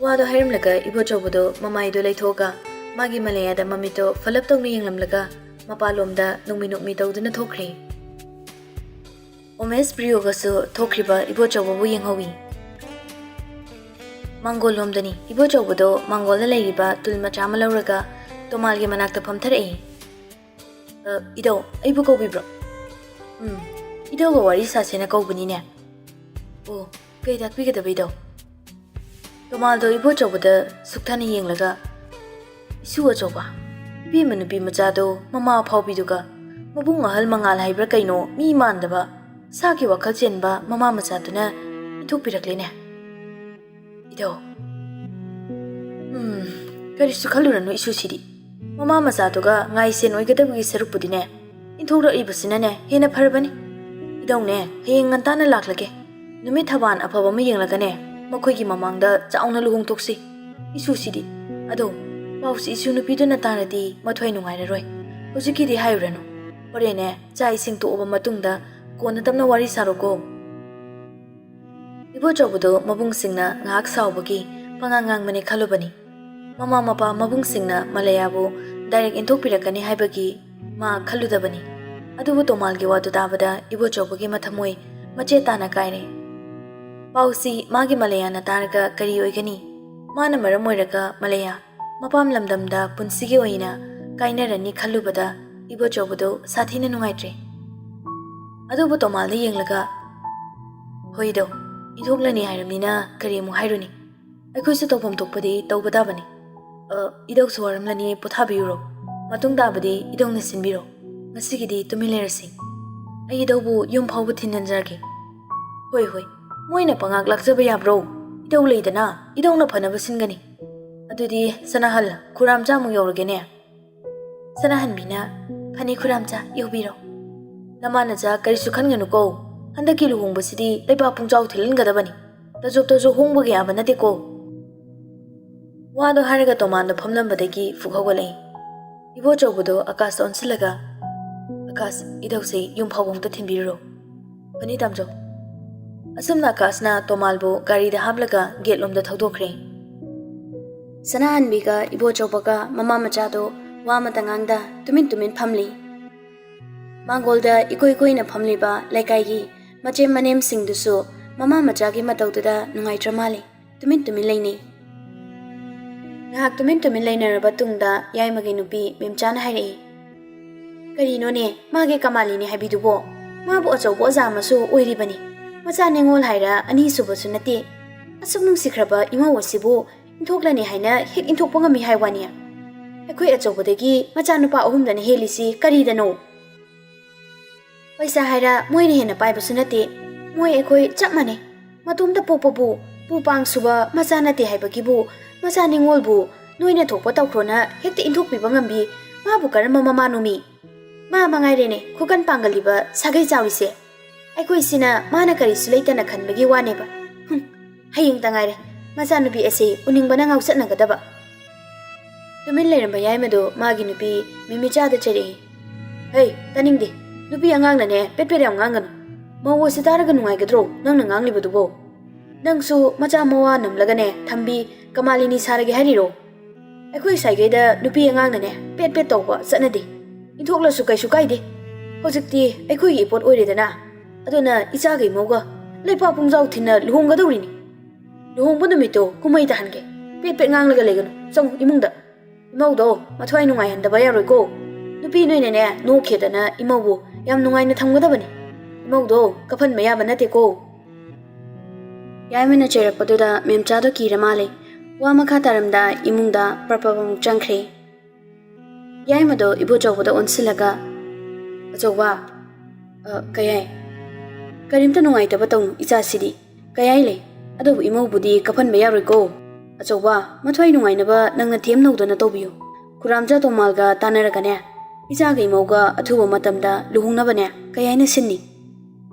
ꯋꯥꯗꯣ ꯍꯥꯏꯔꯝꯂꯒ ꯏꯕꯣꯆꯧꯕꯗꯣ ꯃꯃꯥꯏꯗꯣ ꯂꯩꯊꯣꯛꯑꯒ ꯃꯥꯒꯤ ꯃꯂꯌꯥꯗ ꯃꯃꯤꯠꯇꯣ ꯐꯂꯞ ꯇꯧꯅ ꯌꯦꯡꯂꯝꯂꯒ ꯃꯄꯥꯟꯂꯣꯝꯗ ꯅꯣꯛꯃꯤ ꯅꯣꯛꯃꯤ ꯇꯧꯗꯨꯅ ꯊꯣꯛꯈ꯭ꯔꯦ꯫ ꯎꯃꯦꯁ ꯄ꯭ꯔꯤꯌꯣꯒꯁꯨ ꯊꯣꯛꯈ꯭ꯔꯤꯕ ꯏꯕꯣꯆꯧꯕꯕꯨ ꯌꯦꯡꯍꯧꯏ꯫ ꯃꯥꯡꯒꯣꯜ ꯂꯣꯝꯗꯅꯤ꯫ ꯏꯕꯣꯆꯧꯕꯗꯣ ꯃꯥꯡꯒꯣꯜꯗ ꯂꯩꯔꯤꯕ ꯇꯨꯜ ꯃꯆꯥ ꯑꯃ ꯂꯧꯔꯒ ꯇꯣꯃꯥꯜꯒꯤ ꯃꯅꯥꯛꯇ ꯐꯝꯊꯔꯛꯏ꯫ "ꯑ, ꯏꯙꯧ, ꯑꯩꯕꯨ ꯀꯧꯕꯤꯕ꯭ꯔꯣ?" "ꯎꯝ, ꯏꯙꯧꯒ ꯋꯥꯔꯤ ꯁꯥꯁꯦꯅ ꯀꯧꯕꯅꯤꯅꯦ꯫" "ꯑꯣ, ꯀꯩ ꯇꯥꯛꯄꯤꯒꯗꯕ ꯏꯙꯧ?" ꯇꯣꯃꯥꯜꯗꯣ ꯏꯕꯣꯆꯧꯕꯗ ꯁꯨꯛꯊꯅ ꯌꯦꯡꯂꯒ, "ꯏꯁꯨ ꯑꯆꯧꯕ, ꯏꯕꯦꯝꯃ ꯅꯨꯄꯤ ꯃꯆꯥꯗꯣ ꯃꯃꯥ ꯑꯐꯥꯎꯕꯤꯗꯨꯒ ꯃꯕꯨꯡ ꯑꯍꯜ ꯃꯉꯥꯜ ꯍꯥꯏꯕ꯭ꯔꯥ ꯀꯩꯅꯣ ꯃꯤ ꯃꯥꯟꯗꯕ ꯁꯥꯒꯤ ꯋꯥꯈꯜ ꯆꯦꯟꯕ ꯃꯃꯥ ꯃꯆꯥꯗꯨꯅ ꯏꯟꯊꯣꯛꯄꯤꯔꯛꯂꯦꯅꯦ꯫" "ꯏꯙꯧ, ꯎꯝ, ꯀꯔꯤꯁꯨ ꯈꯜꯂꯨꯔꯅꯨ ꯏꯁꯨꯁꯤꯗꯤ꯫ ꯃꯃꯥ ꯃꯆꯥꯗꯨꯒ ꯉꯥꯏꯁꯦꯟ ꯑꯣꯏꯒꯗꯕꯒꯤ ꯁꯔꯨꯛꯄꯨꯗꯤꯅꯦ, ꯏꯟꯊꯣꯛꯂꯛꯏꯕꯁꯤꯅꯅꯦ ꯍꯦꯟꯅ ꯐꯔꯕꯅꯤ꯫ ꯏꯙꯧꯅꯦ, ꯍꯌꯦꯡ ꯉꯟꯇꯥꯅ ꯂꯥꯛꯂꯒꯦ꯫ ꯅꯨꯃꯤꯠ ꯊꯕꯥꯟ ꯑꯐꯕ ꯑꯃ ꯌꯦꯡꯂꯒꯅꯦ, ꯃꯈꯣꯏꯒꯤ ꯃꯃꯥꯡꯗ ꯆꯥꯎꯅ ꯂꯨꯍꯣꯡꯊꯣꯛꯁꯤ꯫ ꯏꯁꯨꯁꯤꯗꯤ꯫ ꯑꯗꯣ, ꯄꯥꯎꯁꯤ ꯏꯁꯨ ꯅꯨꯄꯤꯗꯨꯅ ꯇꯥꯔꯗꯤ ꯃꯊ꯭ꯋꯥꯏ ꯅꯨꯡꯉꯥꯏꯔꯔꯣꯏ꯫ ꯍꯧꯖꯤꯛꯀꯤꯗꯤ ꯍꯥꯏꯔꯨꯔꯅꯨ꯫ ꯍꯣꯔꯦꯟꯅꯦ, ꯆꯥꯛ ꯏꯁꯤꯡ ꯇꯣꯛꯑꯕ ꯃꯇꯨꯡꯗ ꯀꯣꯟꯅ ꯇꯞꯅ ꯋꯥꯔꯤ ꯁꯥꯔꯣꯀꯣ꯫ ꯏꯕꯣꯆꯧꯕꯗꯨ ꯃꯕꯨꯡꯁꯤꯡꯅ ꯉꯥꯏꯍꯥꯛ ꯁꯥꯎꯕꯒꯤ ꯄꯉꯥꯡ ꯉꯥꯡꯕꯅꯤ ꯈꯜꯂꯨꯕꯅꯤ꯫ ꯃꯃꯥ ꯃꯄꯥ ꯃꯕꯨꯡꯁꯤꯡꯅ ꯃꯂꯌꯥꯕꯨ ꯗꯥꯏꯔꯦꯛ ꯏꯟꯊꯣꯛꯄꯤꯔꯛꯀꯅꯤ ꯍꯥꯏꯕꯒꯤ ꯃꯥ ꯈꯜꯂꯨꯗꯕꯅꯤ꯫ ꯑꯗꯨꯕꯨ ꯇꯣꯃꯥꯜꯒꯤ ꯋꯥꯗꯨ ꯇꯥꯕꯗ ꯏꯕꯣꯆꯧꯕꯒꯤ ꯃꯊꯃꯣꯏ ꯃꯆꯦꯠ ꯇꯥꯅ ꯀꯥꯏꯔꯦ꯫ ꯄꯥꯎꯁꯤ ꯃꯥꯒꯤ ꯃꯂꯌꯥꯅ ꯇꯥꯔꯒ ꯀꯔꯤ ꯑꯣꯏꯒꯅꯤ? ꯃꯥꯅ ꯃꯔꯝ ꯑꯣꯏꯔꯒ ꯃꯂꯌꯥ ꯃꯄꯥꯝ ꯂꯝꯗꯝꯗ ꯄꯨꯟꯁꯤꯒꯤ ꯑꯣꯏꯅ ꯀꯥꯏꯅꯔꯅꯤ ꯈꯜꯂꯨꯕꯗ ꯏꯕꯣꯆꯧꯕꯗꯨ ꯁꯥꯊꯤꯅ ꯅꯨꯡꯉꯥꯏꯇ꯭ꯔꯦ꯫ ꯑꯗꯨꯕꯨ ꯇꯣꯃꯥꯜꯗ ꯌꯦꯡꯂꯒ, "ꯍꯣꯏꯗꯣ, ꯏꯟꯊꯣꯛꯂꯅꯤ ꯍꯥꯏꯔꯕꯅꯤꯅ ꯀꯔꯤ ꯑꯃꯨꯛ ꯍꯥꯏꯔꯨꯅꯤ? ꯑꯩꯈꯣꯏꯁꯨ ꯇꯧꯐꯝ ꯊꯣꯛꯄꯗꯤ ꯇꯧꯕ ꯇꯥꯕꯅꯤ꯫ ꯑ, ꯏꯙꯧꯁꯨ ꯋꯥꯔꯝꯂꯅꯤ, ꯄꯣꯊꯥꯕꯤꯔꯨꯔꯣ꯫ ꯃꯇꯨꯡ ꯇꯥꯕꯗꯤ ꯏꯙꯧꯅ ꯁꯤꯟꯕꯤꯔꯣ꯫ ꯉꯁꯤꯒꯤꯗꯤ ꯇꯨꯃꯤꯟ ꯂꯩꯔꯁꯤ꯫ ꯑꯩ ꯏꯙꯧꯕꯨ ꯌꯨꯝ ꯐꯥꯎꯕ ꯊꯤꯟꯖꯤꯟꯖꯔꯒꯦ꯫" "ꯍꯣꯏ, ꯍꯣꯏ, ꯃꯣꯏꯅ ꯄꯉꯥꯛ ꯂꯥꯛꯆꯕ ꯌꯥꯕ꯭ꯔꯣ? ꯏꯙꯧ ꯂꯩꯗꯅ, ꯏꯙꯧꯅ ꯐꯅꯕ ꯁꯤꯟꯒꯅꯤ꯫ ꯑꯗꯨꯗꯤ ꯁꯅꯥꯍꯜ, ꯈꯨꯔꯥꯝꯆꯥ ꯑꯃꯨꯛ ꯌꯧꯔꯒꯦꯅꯦ꯫" ꯁꯅꯥꯍꯟꯕꯤꯅ, "ꯐꯅꯤ ꯈꯨꯔꯥꯝꯆꯥ, ꯌꯧꯕꯤꯔꯣ꯫ ꯅꯃꯥ ꯅꯆꯥ ꯀꯔꯤꯁꯨ ꯈꯟꯒꯅꯨꯀꯣ꯫ ꯍꯟꯗꯛꯀꯤ ꯂꯨꯍꯣꯡꯕꯁꯤꯗꯤ ꯂꯩꯕꯥꯛ ꯄꯨꯡꯆꯥꯎ ꯊꯤꯜꯍꯟꯒꯗꯕꯅꯤ꯫ ꯇꯖꯣꯞ ꯇꯖꯣꯞ ꯍꯣꯡꯕꯒ ꯌꯥꯕ ꯅꯠꯇꯦꯀꯣ꯫" ꯋꯥꯗꯣ ꯍꯥꯏꯔꯒ ꯇꯣꯃꯥꯟꯗꯣ ꯐꯝꯂꯝꯕꯗꯒꯤ ꯐꯨꯛ ꯍꯧꯒꯠꯂꯛꯏ꯫ ꯏꯕꯣꯆꯧꯕꯗꯣ ꯑꯀꯥꯁꯇ ꯑꯣꯟꯁꯤꯜꯂꯒ, "ꯑꯀꯥꯁ, ꯏꯙꯧꯁꯦ ꯌꯨꯝ ꯐꯥꯎꯕ ꯑꯃꯨꯛꯇ ꯊꯤꯟꯕꯤꯔꯨꯔꯣ꯫" "ꯐꯅꯤ ꯇꯥꯝꯆꯧ꯫" ꯑꯁꯨꯝꯅ ꯑꯀꯥꯁꯅ ꯇꯣꯃꯥꯜꯕꯨ ꯒꯥꯔꯤꯗ ꯍꯥꯞꯂꯒ ꯒꯦꯠꯂꯣꯝꯗ ꯊꯧꯗꯣꯛꯈ꯭ꯔꯦ꯫ ꯁꯅꯥꯍꯟꯕꯤꯒ ꯏꯕꯣꯆꯧꯕꯒ ꯃꯃꯥ ꯃꯆꯥꯗꯣ ꯋꯥ ꯑꯃꯇ ꯉꯥꯡꯗ ꯇꯨꯃꯤꯟ ꯇꯨꯃꯤꯟ ꯐꯝꯂꯤ꯫ ꯃꯥꯡꯒꯣꯜꯗ ꯏꯀꯣꯏ ꯀꯣꯏꯅ ꯐꯝꯂꯤꯕ ꯂꯩꯀꯥꯏꯒꯤ ꯃꯆꯦꯝ ꯃꯅꯦꯝꯁꯤꯡꯗꯨꯁꯨ ꯃꯃꯥ ꯃꯆꯥꯒꯤ ꯃꯇꯧꯗꯨꯗ ꯅꯨꯡꯉꯥꯏꯇ꯭ꯔ ꯃꯥꯜꯂꯤ꯫ ꯇꯨꯃꯤꯟ ꯇꯨꯃꯤꯟ ꯂꯩꯅꯩ꯫ ꯉꯥꯏꯍꯥꯛ ꯇꯨꯃꯤꯟ ꯇꯨꯃꯤꯟ ꯂꯩꯅꯔꯕ ꯇꯨꯡꯗ ꯌꯥꯏꯃꯒꯤ ꯅꯨꯄꯤ ꯃꯦꯝꯆꯥꯅ ꯍꯥꯏꯔꯛꯏ, "ꯀꯔꯤꯅꯣꯅꯦ, ꯃꯥꯒꯤ ꯀꯃꯥꯂꯤꯅꯦ ꯍꯥꯏꯕꯤꯗꯨꯕꯣ? ꯃꯥꯕꯨ ꯑꯆꯧꯕ ꯑꯣꯖꯥ ꯑꯃꯁꯨ ꯑꯣꯏꯔꯤꯕꯅꯤ꯫ ꯃꯆꯥ ꯅꯤꯉꯣꯜ ꯍꯥꯏꯔ ꯑꯅꯤꯁꯨꯕꯁꯨ ꯅꯠꯇꯦ꯫ ꯑꯁꯨꯛ ꯅꯨꯡꯁꯤꯈ꯭ꯔꯕ ꯏꯃꯧ ꯑꯁꯤꯕꯨ ꯏꯟꯊꯣꯛꯂꯅꯤ ꯍꯥꯏꯅ ꯍꯦꯛ ꯏꯟꯊꯣꯛꯄ ꯉꯝꯃꯤ ꯍꯥꯏ ꯋꯥꯅꯤ꯫ ꯑꯩꯈꯣꯏ ꯑꯆꯧꯕꯗꯒꯤ ꯃꯆꯥꯅꯨꯄꯥ ꯑꯍꯨꯝꯗꯅ ꯍꯦꯜꯂꯤꯁꯤ ꯀꯔꯤꯗꯅꯣ? ꯄꯩꯁꯥ ꯍꯥꯏꯔ ꯃꯣꯏꯅ ꯍꯦꯟꯅ ꯄꯥꯏꯕꯁꯨ ꯅꯠꯇꯦ꯫ ꯃꯣꯏ ꯑꯩꯈꯣꯏ ꯆꯞ ꯃꯥꯟꯅꯩ꯫ ꯃꯇꯣꯝꯇ ꯄꯣꯛꯄꯕꯨ ꯄꯨ ꯄꯥꯡ ꯁꯨꯕ ꯃꯆꯥ ꯅꯠꯇꯦ ꯍꯥꯏꯕꯒꯤꯕꯨ ꯃꯆꯥ ꯅꯤꯉꯣꯜꯕꯨ ꯅꯣꯏꯅ ꯊꯣꯛꯄ ꯇꯧꯈ꯭ꯔꯣꯅ ꯍꯦꯛꯇ ꯏꯟꯊꯣꯛꯄꯤꯕ ꯉꯝꯕꯤ꯫ ꯃꯥꯕꯨ ꯀꯔꯝꯕ ꯃꯃꯥꯅꯣꯃꯤ?" ꯃꯥ ꯃꯉꯥꯏꯔꯦꯅꯦ ꯈꯨꯀꯟ ꯄꯥꯡꯒꯜꯂꯤꯕ ꯁꯥꯒꯩ ꯆꯥꯎꯔꯤꯁꯦ꯫ ꯑꯩꯈꯣꯏꯁꯤꯅ ꯃꯥꯅ ꯀꯔꯤꯁꯨ ꯂꯩꯇꯅ ꯈꯟꯕꯒꯤ ꯋꯥꯅꯦꯕ꯫ ꯍꯨꯝ, ꯍꯌꯦꯡꯇ ꯉꯥꯏꯔꯦ ꯃꯆꯥꯅꯨꯄꯤ ꯑꯁꯤ ꯎꯅꯤꯡꯕꯅ ꯉꯥꯎꯆꯠꯅꯒꯗꯕ꯫ ꯇꯨꯃꯤꯟ ꯂꯩꯔꯝꯕ ꯌꯥꯏꯃꯗꯣ ꯃꯥꯒꯤ ꯅꯨꯄꯤ ꯃꯤꯃꯤꯆꯥꯗ ꯆꯩꯔꯛꯏ꯫ "ꯍꯩ, ꯇꯥꯅꯤꯡꯗꯦ꯫ ꯅꯨꯄꯤ ꯑꯉꯥꯡꯅꯅꯦ ꯄꯦꯠ ꯄꯦꯠ ꯌꯥꯝ ꯉꯥꯡꯒꯅꯨ꯫ ꯃꯧ ꯑꯁꯤ ꯇꯥꯔꯒ ꯅꯨꯡꯉꯥꯏꯒꯗ꯭ꯔꯣ ꯅꯪꯅ ꯉꯥꯡꯂꯤꯕꯗꯨꯕꯣ? ꯅꯪꯁꯨ ꯃꯆꯥ ꯃꯋꯥ ꯅꯝꯂꯒꯅꯦ ꯊꯝꯕꯤ ꯀꯃꯥꯂꯤꯅꯤ ꯁꯥꯔꯒꯦ ꯍꯥꯏꯔꯤꯔꯣ? ꯑꯩꯈꯣꯏ ꯁ꯭ꯋꯥꯏꯒꯩꯗ ꯅꯨꯄꯤ ꯑꯉꯥꯡꯅꯅꯦ ꯄꯦꯠ ꯄꯦꯠ ꯇꯧꯕ ꯆꯠꯅꯗꯦ꯫ ꯏꯟꯊꯣꯛꯂꯁꯨ ꯀꯩꯁꯨ ꯀꯥꯏꯗꯦ꯫ ꯍꯧꯖꯤꯛꯇꯤ ꯑꯩꯈꯣꯏꯒꯤ ꯏꯄꯣꯠ ꯑꯣꯏꯔꯦꯗꯅ꯫ ꯑꯗꯨꯅ ꯏꯆꯥꯒ ꯏꯃꯧꯒ ꯂꯩꯄꯥꯛ ꯄꯨꯡꯖꯥꯎ ꯊꯤꯟꯅ ꯂꯨꯍꯣꯡꯒꯗꯧꯔꯤꯅꯤ꯫ ꯂꯨꯍꯣꯡꯕ ꯅꯨꯃꯤꯠꯇꯣ ꯀꯨꯝꯍꯩ ꯇꯥꯍꯟꯒꯦ꯫ ꯄꯦꯠ ꯄꯦꯠ ꯉꯥꯡꯂꯒ ꯂꯩꯒꯅꯨ꯫ ꯆꯪꯉꯨ ꯏꯃꯨꯡꯗ꯫ ꯏꯃꯧꯗꯣ ꯃꯊ꯭ꯋꯥꯏ ꯅꯨꯡꯉꯥꯏꯍꯟꯗꯕ ꯌꯥꯔꯣꯏꯀꯣ꯫ ꯅꯨꯄꯤ ꯅꯣꯏꯅꯅꯦ ꯅꯣꯛꯈꯤꯗꯅ ꯏꯃꯧꯕꯨ ꯌꯥꯝ ꯅꯨꯡꯉꯥꯏꯅ ꯊꯝꯒꯗꯕꯅꯤ꯫ ꯏꯃꯧꯗꯣ ꯀꯞꯍꯟꯕ ꯌꯥꯕ ꯅꯠꯇꯦꯀꯣ꯫" ꯌꯥꯏꯃꯅ ꯆꯩꯔꯛꯄꯗꯨꯗ ꯃꯦꯝꯆꯥꯗꯣ ꯀꯤꯔ ꯃꯥꯜꯂꯦ꯫ ꯋꯥ ꯃꯈꯥ ꯇꯥꯔꯝꯗꯥꯏ ꯏꯃꯨꯡꯗ ꯄ꯭ꯔꯞ ꯄ꯭ꯔꯞ ꯑꯃꯨꯛ ꯆꯪꯈ꯭ꯔꯦ꯫ ꯌꯥꯏꯃꯗꯣ ꯏꯕꯣꯆꯧꯕꯗ ꯑꯣꯟꯁꯤꯜꯂꯒ, "ꯑꯆꯧꯕ, ꯑ, ꯀꯌꯥꯏ, ꯀꯔꯤꯝꯇ ꯅꯨꯡꯉꯥꯏꯇꯕ ꯇꯧꯅꯨ ꯏꯆꯥꯁꯤꯗꯤ꯫ ꯀꯌꯥꯏ ꯂꯩ, ꯑꯗꯨꯕꯨ ꯏꯃꯧꯕꯨꯗꯤ ꯀꯞꯍꯟꯕ ꯌꯥꯔꯣꯏꯀꯣ꯫ ꯑꯆꯧꯕ, ꯃꯊ꯭ꯋꯥꯏ ꯅꯨꯡꯉꯥꯏꯅꯕ ꯅꯪꯅ ꯊꯦꯝ ꯅꯧꯗꯅ ꯇꯧꯕꯤꯌꯨ꯫ ꯈꯨꯔꯥꯝꯆꯥ ꯇꯣꯃꯥꯜꯒ ꯇꯥꯟꯅꯔꯒꯅꯦ, ꯏꯆꯥꯒ ꯏꯃꯧꯒ ꯑꯊꯨꯕ ꯃꯇꯝꯗ ꯂꯨꯍꯣꯡꯅꯕꯅꯦ ꯀꯌꯥꯏꯅ ꯁꯤꯟꯅꯤ꯫"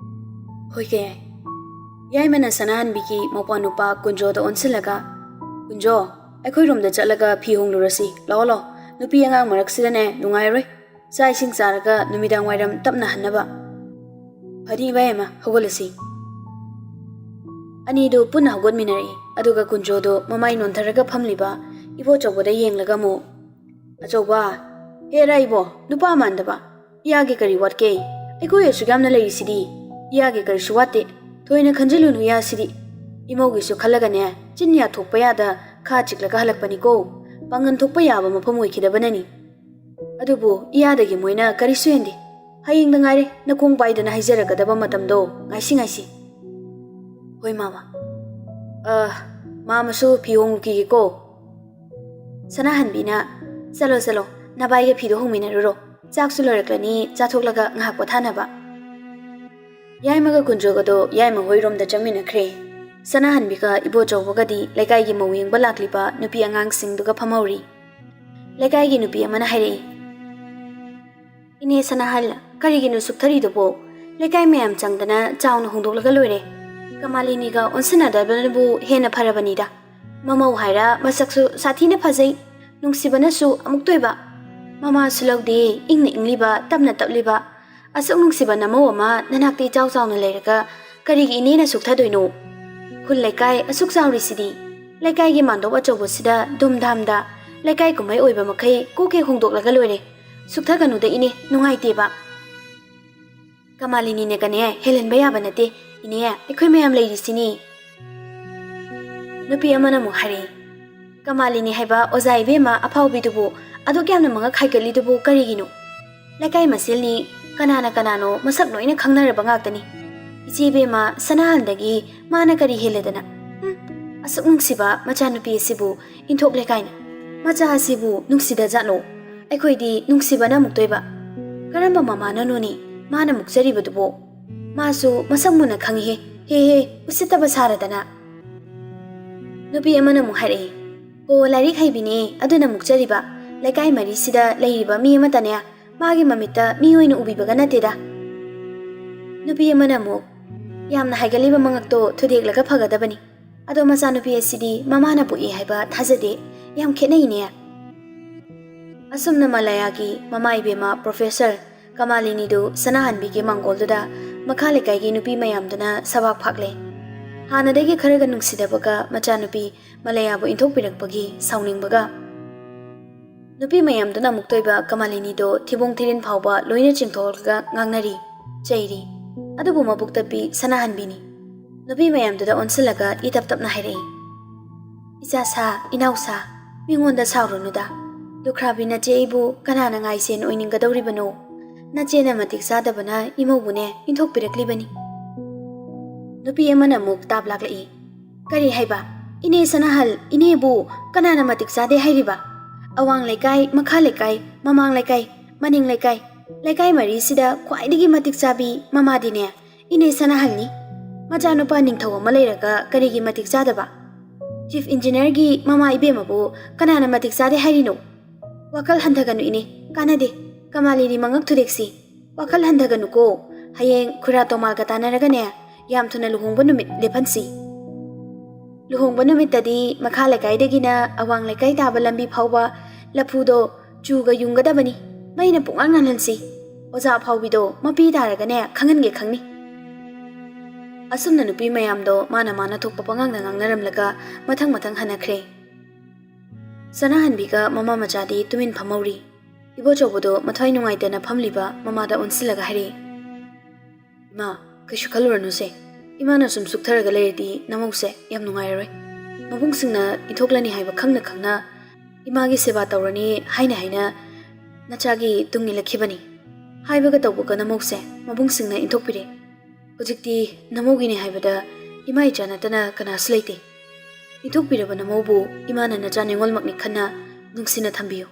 "ꯍꯣꯏ ꯀꯌꯥꯏ꯫" ꯌꯥꯏꯃꯅ ꯁꯅꯥꯍꯟꯕꯤꯒꯤ ꯃꯧꯄ꯭ꯋꯥ ꯅꯨꯄꯥ ꯀꯨꯟꯖꯣꯗ ꯑꯣꯟꯁꯤꯜꯂꯒ, "ꯀꯨꯟꯖꯣ, ꯑꯩꯈꯣꯏꯔꯣꯝꯗ ꯆꯠꯂꯒ ꯐꯤ ꯍꯣꯡꯂꯨꯔꯁꯤ꯫ ꯂꯥꯛꯑꯣ ꯂꯥꯛꯑꯣ, ꯅꯨꯄꯤ ꯑꯉꯥꯡ ꯃꯔꯛꯁꯤꯗꯅꯦ ꯅꯨꯡꯉꯥꯏꯔꯣꯏ꯫ ꯆꯥꯛ ꯏꯁꯤꯡ ꯆꯥꯔꯒ ꯅꯨꯃꯤꯗꯥꯡ ꯋꯥꯏꯔꯝ ꯇꯞꯅ ꯍꯟꯅꯕ꯫" "ꯐꯅꯤ ꯏꯕꯦꯝꯃ, ꯍꯧꯒꯠꯂꯁꯤ꯫" ꯑꯅꯤꯗꯨ ꯄꯨꯟꯅ ꯍꯧꯒꯠꯃꯤꯟꯅꯔꯛꯏ꯫ ꯑꯗꯨꯒ ꯀꯨꯟꯖꯣꯗꯨ ꯃꯃꯥꯏ ꯅꯣꯟꯊꯔꯒ ꯐꯝꯂꯤꯕ ꯏꯕꯣꯆꯧꯕꯗ ꯌꯦꯡꯂꯒ ꯑꯃꯨꯛ, "ꯑꯆꯧꯕ, ꯍꯦꯔꯥ ꯏꯕꯣ, ꯅꯨꯄꯥ ꯃꯥꯟꯗꯕ, ꯏꯌꯥꯒꯤ ꯀꯔꯤ ꯋꯥꯠꯀꯦ? ꯑꯩꯈꯣꯏ ꯑꯁꯨꯛ ꯌꯥꯝꯅ ꯂꯩꯔꯤꯁꯤꯗꯤ, ꯏꯌꯥꯒꯤ ꯀꯔꯤꯁꯨ ꯋꯥꯠꯇꯦ꯫ ꯊꯣꯏꯅ ꯈꯟꯖꯤꯜꯂꯨꯅꯨ ꯏꯌꯥꯁꯤꯗꯤ꯫ ꯏꯃꯧꯒꯤꯁꯨ ꯈꯜꯂꯒꯅꯦ, ꯆꯤꯟ ꯌꯥ ꯊꯣꯛꯄ ꯌꯥꯗ ꯈꯥ ꯆꯤꯛꯂꯒ ꯍꯜꯂꯛꯄꯅꯤꯀꯣ꯫ ꯄꯥꯡꯒꯟ ꯊꯣꯛꯄ ꯌꯥꯕ ꯃꯐꯝ ꯑꯣꯏꯈꯤꯗꯕꯅꯅꯤ꯫ ꯑꯗꯨꯕꯨ ꯏꯌꯥꯗꯒꯤ ꯃꯣꯏꯅ ꯀꯔꯤꯁꯨ ꯍꯦꯟꯗꯦ꯫ ꯍꯌꯦꯡꯗ ꯉꯥꯏꯔꯦ ꯅꯀꯣꯡ ꯄꯥꯏꯗꯅ ꯍꯥꯏꯖꯔꯛꯀꯗꯕ ꯃꯇꯝꯗꯣ꯫ ꯉꯥꯏꯁꯤ, ꯉꯥꯏꯁꯤ꯫" "ꯍꯣꯏ ꯃꯥꯃ꯫ ꯑ, ꯃꯥꯃꯁꯨ ꯐꯤ ꯍꯣꯡꯂꯨꯈꯤꯒꯦꯀꯣ꯫ ꯁꯅꯥꯍꯟꯕꯤꯅ, ꯆꯠꯂꯣ, ꯆꯠꯂꯣ, ꯅꯚꯥꯏꯒ ꯐꯤꯗꯣ ꯍꯣꯡꯃꯤꯟꯅꯔꯨꯔꯣ꯫ ꯆꯥꯛꯁꯨ ꯂꯣꯏꯔꯛꯂꯅꯤ, ꯆꯥꯊꯣꯛꯂꯒ ꯉꯥꯏꯍꯥꯛ ꯄꯣꯊꯥꯅꯕ꯫" ꯌꯥꯏꯃꯒ ꯀꯨꯟꯖꯣꯒꯗꯣ ꯌꯥꯏꯃ ꯍꯣꯏꯔꯣꯝꯗ ꯆꯪꯃꯤꯟꯅꯈ꯭ꯔꯦ꯫ ꯁꯅꯥꯍꯟꯕꯤꯒ ꯏꯕꯣꯆꯧꯕꯒꯗꯤ ꯂꯩꯀꯥꯏꯒꯤ ꯃꯧ ꯌꯦꯡꯕ ꯂꯥꯛꯂꯤꯕ ꯅꯨꯄꯤ ꯑꯉꯥꯡꯁꯤꯡꯗꯨꯒ ꯐꯝꯍꯧꯔꯤ꯫ ꯂꯩꯀꯥꯏꯒꯤ ꯅꯨꯄꯤ ꯑꯃꯅ ꯍꯥꯏꯔꯛꯏ, "ꯏꯅꯦ ꯁꯅꯥꯍꯜ, ꯀꯔꯤꯒꯤꯅꯣ ꯁꯨꯛꯊꯔꯤꯗꯨꯕꯣ? ꯂꯩꯀꯥꯏ ꯃꯌꯥꯝ ꯆꯪꯗꯅ ꯆꯥꯎꯅ ꯍꯣꯡꯗꯣꯛꯂꯒ ꯂꯣꯏꯔꯦ꯫ ꯀꯃꯥꯂꯤꯅꯤꯒ ꯑꯣꯟꯁꯤꯟꯅꯗꯕꯅꯕꯨ ꯍꯦꯟꯅ ꯐꯔꯕꯅꯤꯗ꯫ ꯃꯃꯧ ꯍꯥꯏꯔ ꯃꯁꯛꯁꯨ ꯁꯥꯊꯤꯅ ꯐꯖꯩ, ꯅꯨꯡꯁꯤꯕꯅꯁꯨ ꯑꯃꯨꯛꯇꯣꯏꯕ꯫ ꯃꯃꯥꯁꯨ ꯂꯧꯗꯦ, ꯏꯪꯅ ꯏꯪꯂꯤꯕ, ꯇꯞꯅ ꯇꯞꯂꯤꯕ꯫ ꯑꯁꯨꯛ ꯅꯨꯡꯁꯤꯕ ꯅꯃꯧ ꯑꯃ ꯅꯅꯥꯛꯇ ꯏꯆꯥꯎ ꯆꯥꯎꯅ ꯂꯩꯔꯒ ꯀꯔꯤꯒꯤ ꯏꯅꯦꯅ ꯁꯨꯛꯊꯗꯣꯏꯅꯣ? ꯈꯨꯜ ꯂꯩꯀꯥꯏ ꯑꯁꯨꯛ ꯆꯥꯎꯔꯤꯁꯤꯗꯤ꯫ ꯂꯩꯀꯥꯏꯒꯤ ꯃꯥꯟꯗꯣꯞ ꯑꯆꯧꯕꯁꯤꯗ ꯗꯨꯝ ꯗꯥꯝꯗ ꯂꯩꯀꯥꯏ ꯀꯨꯝꯍꯩ ꯑꯣꯏꯕ ꯃꯈꯩ ꯀꯣꯛ ꯍꯦꯛ ꯍꯣꯡꯗꯣꯛꯂꯒ ꯂꯣꯏꯔꯦ꯫ ꯁꯨꯛꯊꯒꯅꯨꯗ ꯏꯅꯦ, ꯅꯨꯡꯉꯥꯏꯇꯦꯕ꯫ ꯀꯃꯥꯂꯤꯅꯤꯅꯒꯅꯦ ꯍꯦꯜꯍꯟꯕ ꯌꯥꯕ ꯅꯠꯇꯦ꯫ ꯏꯅꯦ, ꯑꯩꯈꯣꯏ ꯃꯌꯥꯝ ꯂꯩꯔꯤꯁꯤꯅꯤ꯫ ꯅꯨꯄꯤ ꯑꯃꯅ ꯑꯃꯨꯛ ꯍꯥꯏꯔꯛꯏ, "ꯀꯃꯥꯂꯤꯅꯤ ꯍꯥꯏꯕ ꯑꯣꯖꯥ ꯏꯕꯦꯝꯃ ꯑꯐꯥꯎꯕꯤꯗꯨꯕꯨ ꯑꯗꯨꯛ ꯌꯥꯝꯅ ꯃꯉꯛ ꯍꯥꯏꯒꯠꯂꯤꯗꯨꯕꯨ ꯀꯔꯤꯒꯤꯅꯣ? ꯂꯩꯀꯥꯏ ꯃꯁꯦꯜꯅꯤ, ꯀꯅꯥꯅ ꯀꯅꯥꯅꯣ ꯃꯁꯛ ꯂꯣꯏꯅ ꯈꯪꯅꯔꯕ ꯉꯥꯛꯇꯅꯤ꯫ ꯏꯆꯦ ꯏꯕꯦꯝꯃ ꯁꯅꯥꯍꯟꯗꯒꯤ ꯃꯥꯅ ꯀꯔꯤ ꯍꯦꯜꯂꯗꯅ? ꯍꯨꯝ, ꯑꯁꯨꯛ ꯅꯨꯡꯁꯤꯕ ꯃꯆꯥꯅꯨꯄꯤ ꯑꯁꯤꯕꯨ ꯏꯟꯊꯣꯛꯂꯦ ꯀꯥꯏꯅ꯫ ꯃꯆꯥ ꯑꯁꯤꯕꯨ ꯅꯨꯡꯁꯤꯗꯖꯥꯠꯂꯣ? ꯑꯩꯈꯣꯏꯗꯤ ꯅꯨꯡꯁꯤꯕꯅ ꯑꯃꯨꯛꯇꯣꯏꯕ꯫ ꯀꯔꯝꯕ ꯃꯃꯥꯅꯅꯣꯅꯦ ꯃꯥꯅ ꯃꯨꯛꯆꯔꯤꯕꯗꯨꯕꯣ? ꯃꯥꯁꯨ ꯃꯁꯛ ꯃꯨꯟꯅ ꯈꯪꯏꯍꯦ꯫ ꯍꯦ ꯍꯦ, ꯎꯁꯤꯠꯇꯕ ꯁꯥꯔꯗꯅ꯫" ꯅꯨꯄꯤ ꯑꯃꯅ ꯑꯃꯨꯛ ꯍꯥꯏꯔꯛꯏ, "ꯑꯣ, ꯂꯥꯏꯔꯤꯛ ꯍꯩꯕꯤꯅꯦ ꯑꯗꯨꯅ ꯃꯨꯛꯆꯔꯤꯕ꯫ ꯂꯩꯀꯥꯏ ꯃꯔꯤꯁꯤꯗ ꯂꯩꯔꯤꯕ ꯃꯤ ꯑꯃꯠꯇꯅꯦ ꯃꯥꯒꯤ ꯃꯃꯤꯠꯇ ꯃꯤ ꯑꯣꯏꯅ ꯎꯕꯤꯕꯒ ꯅꯠꯇꯦꯗ꯫" ꯅꯨꯄꯤ ꯑꯃꯅ ꯑꯃꯨꯛ, "ꯌꯥꯝꯅ ꯍꯥꯏꯒꯠꯂꯤꯕ ꯃꯉꯛꯇꯣ ꯊꯨꯗꯦꯛꯂꯒ ꯐꯒꯗꯕꯅꯤ꯫ ꯑꯗꯣ ꯃꯆꯥꯅꯨꯄꯤ ꯑꯁꯤꯗꯤ ꯃꯃꯥꯅ ꯄꯣꯛꯏ ꯍꯥꯏꯕ ꯊꯥꯖꯗꯦ꯫ ꯌꯥꯝ ꯈꯦꯠꯅꯩꯅꯦ꯫" ꯑꯁꯨꯝꯅ ꯃꯂꯌꯥꯒꯤ ꯃꯃꯥ ꯏꯕꯦꯝꯃ ꯄ꯭ꯔꯣꯐꯦꯁꯔ ꯀꯃꯥꯂꯤꯅꯤꯗꯨ ꯁꯅꯥꯍꯟꯕꯤꯒꯤ ꯃꯥꯡꯒꯣꯜꯗꯨꯗ ꯃꯈꯥ ꯂꯩꯀꯥꯏꯒꯤ ꯅꯨꯄꯤ ꯃꯌꯥꯝꯗꯨꯅ ꯁꯕꯥꯛ ꯐꯥꯛꯂꯦ꯫ ꯍꯥꯟꯅꯗꯒꯤ ꯈꯔꯒ ꯅꯨꯡꯁꯤꯗꯕꯒ ꯃꯆꯥꯅꯨꯄꯤ ꯃꯂꯌꯥꯕꯨ ꯏꯟꯊꯣꯛꯄꯤꯔꯛꯄꯒꯤ ꯁꯥꯎꯅꯤꯡꯕꯒ꯫ ꯅꯨꯄꯤ ꯃꯌꯥꯝꯗꯨꯅ ꯑꯃꯨꯛꯇꯣꯏꯕ ꯀꯃꯥꯂꯤꯅꯤꯗꯣ ꯊꯤꯕꯣꯡ ꯊꯤꯔꯤꯟ ꯐꯥꯎꯕ ꯂꯣꯏꯅ ꯆꯤꯡꯊꯣꯛꯂꯒ ꯉꯥꯡꯅꯔꯤ, ꯆꯩꯔꯤ꯫ ꯑꯗꯨꯕꯨ ꯃꯕꯨꯛ ꯇꯞꯄꯤ ꯁꯅꯥꯍꯟꯕꯤꯅꯤ꯫ ꯅꯨꯄꯤ ꯃꯌꯥꯝꯗꯨꯗ ꯑꯣꯟꯁꯤꯜꯂꯒ ꯏꯇꯞ ꯇꯞꯅ ꯍꯥꯏꯔꯛꯏ, "ꯏꯆꯥꯁꯥ, ꯏꯅꯥꯎꯁꯥ, ꯃꯤꯉꯣꯟꯗ ꯁꯥꯎꯔꯨꯅꯨꯗ꯫ ꯂꯨꯈ꯭ꯔꯥꯕꯤ ꯅꯆꯦ ꯑꯩꯕꯨ ꯀꯅꯥꯅ ꯉꯥꯏꯁꯦꯟ ꯑꯣꯏꯅꯤꯡꯒꯗꯧꯔꯤꯕꯅꯣ? ꯅꯆꯦꯅ ꯃꯇꯤꯛ ꯆꯥꯗꯕꯅ ꯏꯃꯧꯕꯨꯅꯦ ꯏꯟꯊꯣꯛꯄꯤꯔꯛꯂꯤꯕꯅꯤ꯫" ꯅꯨꯄꯤ ꯑꯃꯅ ꯑꯃꯨꯛ ꯇꯥꯞ ꯂꯥꯛꯂꯛꯏ, "ꯀꯔꯤ ꯍꯥꯏꯕ? ꯏꯅꯦ ꯁꯅꯥꯍꯜ, ꯏꯅꯦꯕꯨ ꯀꯅꯥꯅ ꯃꯇꯤꯛ ꯆꯥꯗꯦ ꯍꯥꯏꯔꯤꯕ? ꯑꯋꯥꯡ ꯂꯩꯀꯥꯏ, ꯃꯈꯥ ꯂꯩꯀꯥꯏ, ꯃꯃꯥꯡ ꯂꯩꯀꯥꯏ, ꯃꯅꯤꯡ ꯂꯩꯀꯥꯏ, ꯂꯩꯀꯥꯏ ꯃꯔꯤꯁꯤꯗ ꯈ꯭ꯋꯥꯏꯗꯒꯤ ꯃꯇꯤꯛ ꯆꯥꯕꯤ ꯃꯃꯥꯗꯤꯅꯦ ꯏꯅꯦ ꯁꯅꯥꯍꯜꯅꯤ꯫ ꯃꯆꯥꯅꯨꯄꯥ ꯅꯤꯡꯊꯧ ꯑꯃ ꯂꯩꯔꯒ ꯀꯔꯤꯒꯤ ꯃꯇꯤꯛ ꯆꯥꯗꯕ? ꯆꯤꯐ ꯏꯟꯖꯤꯅꯤꯌꯔꯒꯤ ꯃꯃꯥ ꯏꯕꯦꯝꯃꯕꯨ ꯀꯅꯥꯅ ꯃꯇꯤꯛ ꯆꯥꯗꯦ ꯍꯥꯏꯔꯤꯅꯣ? ꯋꯥꯈꯜ ꯍꯟꯊꯒꯅꯨ ꯏꯅꯦ, ꯀꯥꯟꯅꯗꯦ꯫ "ꯀꯃꯥꯂꯤꯅꯤ ꯃꯉꯛ ꯊꯨꯗꯦꯛꯁꯤ, ꯋꯥꯈꯜ ꯍꯟꯊꯒꯅꯨꯀꯣ꯫ ꯍꯌꯦꯡ ꯈꯨꯔꯥ ꯇꯣꯃꯥꯜꯒ ꯇꯥꯟꯅꯔꯒꯅꯦ, ꯌꯥꯝ ꯊꯨꯅ ꯂꯨꯍꯣꯡꯕ ꯅꯨꯃꯤꯠ ꯂꯦꯞꯍꯟꯁꯤ꯫ ꯂꯨꯍꯣꯡꯕ ꯅꯨꯃꯤꯠꯇꯗꯤ ꯃꯈꯥ ꯂꯩꯀꯥꯏꯗꯒꯤꯅ ꯑꯋꯥꯡ ꯂꯩꯀꯥꯏ ꯇꯥꯕ ꯂꯝꯕꯤ ꯐꯥꯎꯕ ꯂꯐꯨꯗꯣ ꯆꯨꯒ ꯌꯨꯡꯒꯗꯕꯅꯤ꯫ ꯃꯩꯅ ꯄꯨꯡꯉꯥꯟ ꯉꯥꯟꯍꯟꯁꯤ꯫ ꯑꯣꯖꯥ ꯑꯐꯥꯎꯕꯤꯗꯣ ꯃꯄꯤ ꯇꯥꯔꯒꯅꯦ, ꯈꯪꯍꯟꯒꯦ ꯈꯪꯅꯤ꯫" ꯑꯁꯨꯝꯅ ꯅꯨꯄꯤ ꯃꯌꯥꯝꯗꯣ ꯃꯥꯅ ꯃꯥꯅ ꯊꯣꯛꯄ ꯄꯉꯥꯡꯗ ꯉꯥꯡꯅꯔꯝꯂꯒ ꯃꯊꯪ ꯃꯊꯪ ꯍꯟꯅꯈ꯭ꯔꯦ꯫ ꯁꯅꯥꯍꯟꯕꯤꯒ ꯃꯃꯥ ꯃꯆꯥꯗꯤ ꯇꯨꯃꯤꯟ ꯐꯝꯍꯧꯔꯤ꯫ ꯏꯕꯣꯆꯧꯕꯗꯣ ꯃꯊ꯭ꯋꯥꯏ ꯅꯨꯡꯉꯥꯏꯇꯅ ꯐꯝꯂꯤꯕ ꯃꯃꯥꯗ ꯑꯣꯟꯁꯤꯜꯂꯒ ꯍꯥꯏꯔꯛꯏ, "ꯏꯃꯥ, ꯀꯩꯁꯨ ꯈꯜꯂꯨꯔꯅꯨꯁꯦ꯫ ꯏꯃꯥꯅ ꯁꯨꯝ ꯁꯨꯛꯊꯔꯒ ꯂꯩꯔꯗꯤ ꯅꯃꯧꯁꯦ ꯌꯥꯝ ꯅꯨꯡꯉꯥꯏꯔꯔꯣꯏ꯫ ꯃꯕꯨꯡꯁꯤꯡꯅ ꯏꯟꯊꯣꯛꯂꯅꯤ ꯍꯥꯏꯕ ꯈꯪꯅ ꯈꯪꯅ ꯏꯃꯥꯒꯤ ꯁꯦꯕꯥ ꯇꯧꯔꯅꯤ ꯍꯥꯏꯅ ꯍꯥꯏꯅ ꯅꯆꯥꯒꯤ ꯇꯨꯡ ꯏꯜꯂꯛꯈꯤꯕꯅꯤ꯫ ꯍꯥꯏꯕꯒ ꯇꯧꯕꯒ ꯅꯃꯧꯁꯦ ꯃꯕꯨꯡꯁꯤꯡꯅ ꯏꯟꯊꯣꯛꯄꯤꯔꯦ꯫ ꯍꯧꯖꯤꯛꯇꯤ ꯅꯃꯧꯒꯤꯅꯤ ꯍꯥꯏꯕꯗ ꯏꯃꯥ ꯏꯆꯥ ꯅꯠꯇꯅ ꯀꯅꯥꯁꯨ ꯂꯩꯇꯦ꯫ ꯏꯟꯊꯣꯛꯄꯤꯔꯕ ꯅꯃꯧꯕꯨ ꯏꯃꯥꯅ ꯅꯆꯥ ꯅꯤꯉꯣꯜꯃꯛꯅꯤ ꯈꯟꯅ ꯅꯨꯡꯁꯤꯅ ꯊꯝꯕꯤꯌꯨ꯫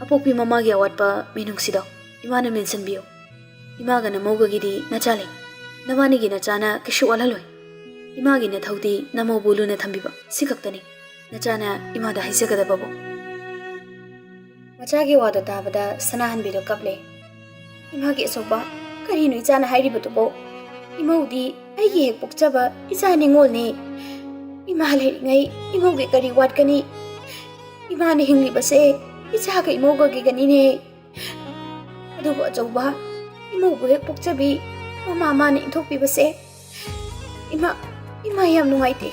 ꯑꯄꯣꯛꯄꯤ ꯃꯃꯥꯒꯤ ꯑꯋꯥꯠꯄ ꯃꯤꯅꯨꯡꯁꯤꯗꯣ ꯏꯃꯥꯅ ꯃꯦꯟꯁꯤꯟꯕꯤꯌꯨ꯫ ꯏꯃꯥꯒ ꯅꯃꯧꯒꯒꯤꯗꯤ ꯅꯆꯥ ꯂꯩ꯫ ꯅꯕꯥꯅꯤꯒꯤ ꯅꯆꯥꯅ ꯀꯩꯁꯨ ꯋꯥꯠꯍꯜꯂꯣꯏ꯫ ꯏꯃꯥꯒꯤ ꯅꯊꯧꯗꯤ ꯅꯃꯧꯕꯨ ꯂꯨꯅ ꯊꯝꯕꯤꯕ, ꯁꯤ ꯈꯛꯇꯅꯤ ꯅꯆꯥꯅ ꯏꯃꯥꯗ ꯍꯥꯏꯖꯒꯗꯕꯕꯨ꯫" ꯃꯆꯥꯒꯤ ꯋꯥꯗꯣ ꯇꯥꯕꯗ ꯁꯅꯥꯍꯟꯕꯤꯗꯣ ꯀꯞꯂꯦ꯫ "ꯏꯃꯥꯒꯤ ꯑꯆꯧꯕ, ꯀꯔꯤꯅꯣ ꯏꯆꯥꯅ ꯍꯥꯏꯔꯤꯕꯗꯨꯕꯣ? ꯏꯃꯧꯗꯤ ꯑꯩꯒꯤ ꯍꯦꯛ ꯄꯣꯛꯆꯕ ꯏꯆꯥ ꯅꯤꯉꯣꯜꯅꯤ꯫ ꯏꯃꯥ ꯂꯩꯔꯤꯉꯩ ꯏꯃꯧꯒꯤ ꯀꯔꯤ ꯋꯥꯠꯀꯅꯤ? ꯏꯃꯥꯅ ꯍꯤꯡꯂꯤꯕꯁꯦ ꯏꯆꯥꯒ ꯏꯃꯧꯒꯒꯤꯒꯅꯤꯅꯦ꯫ ꯑꯗꯨꯕꯨ ꯑꯆꯧꯕ, ꯏꯃꯧꯕꯨ ꯍꯦꯛ ꯄꯣꯛꯆꯕꯤ ꯃꯃꯥ ꯃꯥꯅ ꯏꯟꯊꯣꯛꯄꯤꯕꯁꯦ, ꯏꯃꯥ, ꯏꯃꯥ ꯌꯥꯝ ꯅꯨꯡꯉꯥꯏꯇꯦ꯫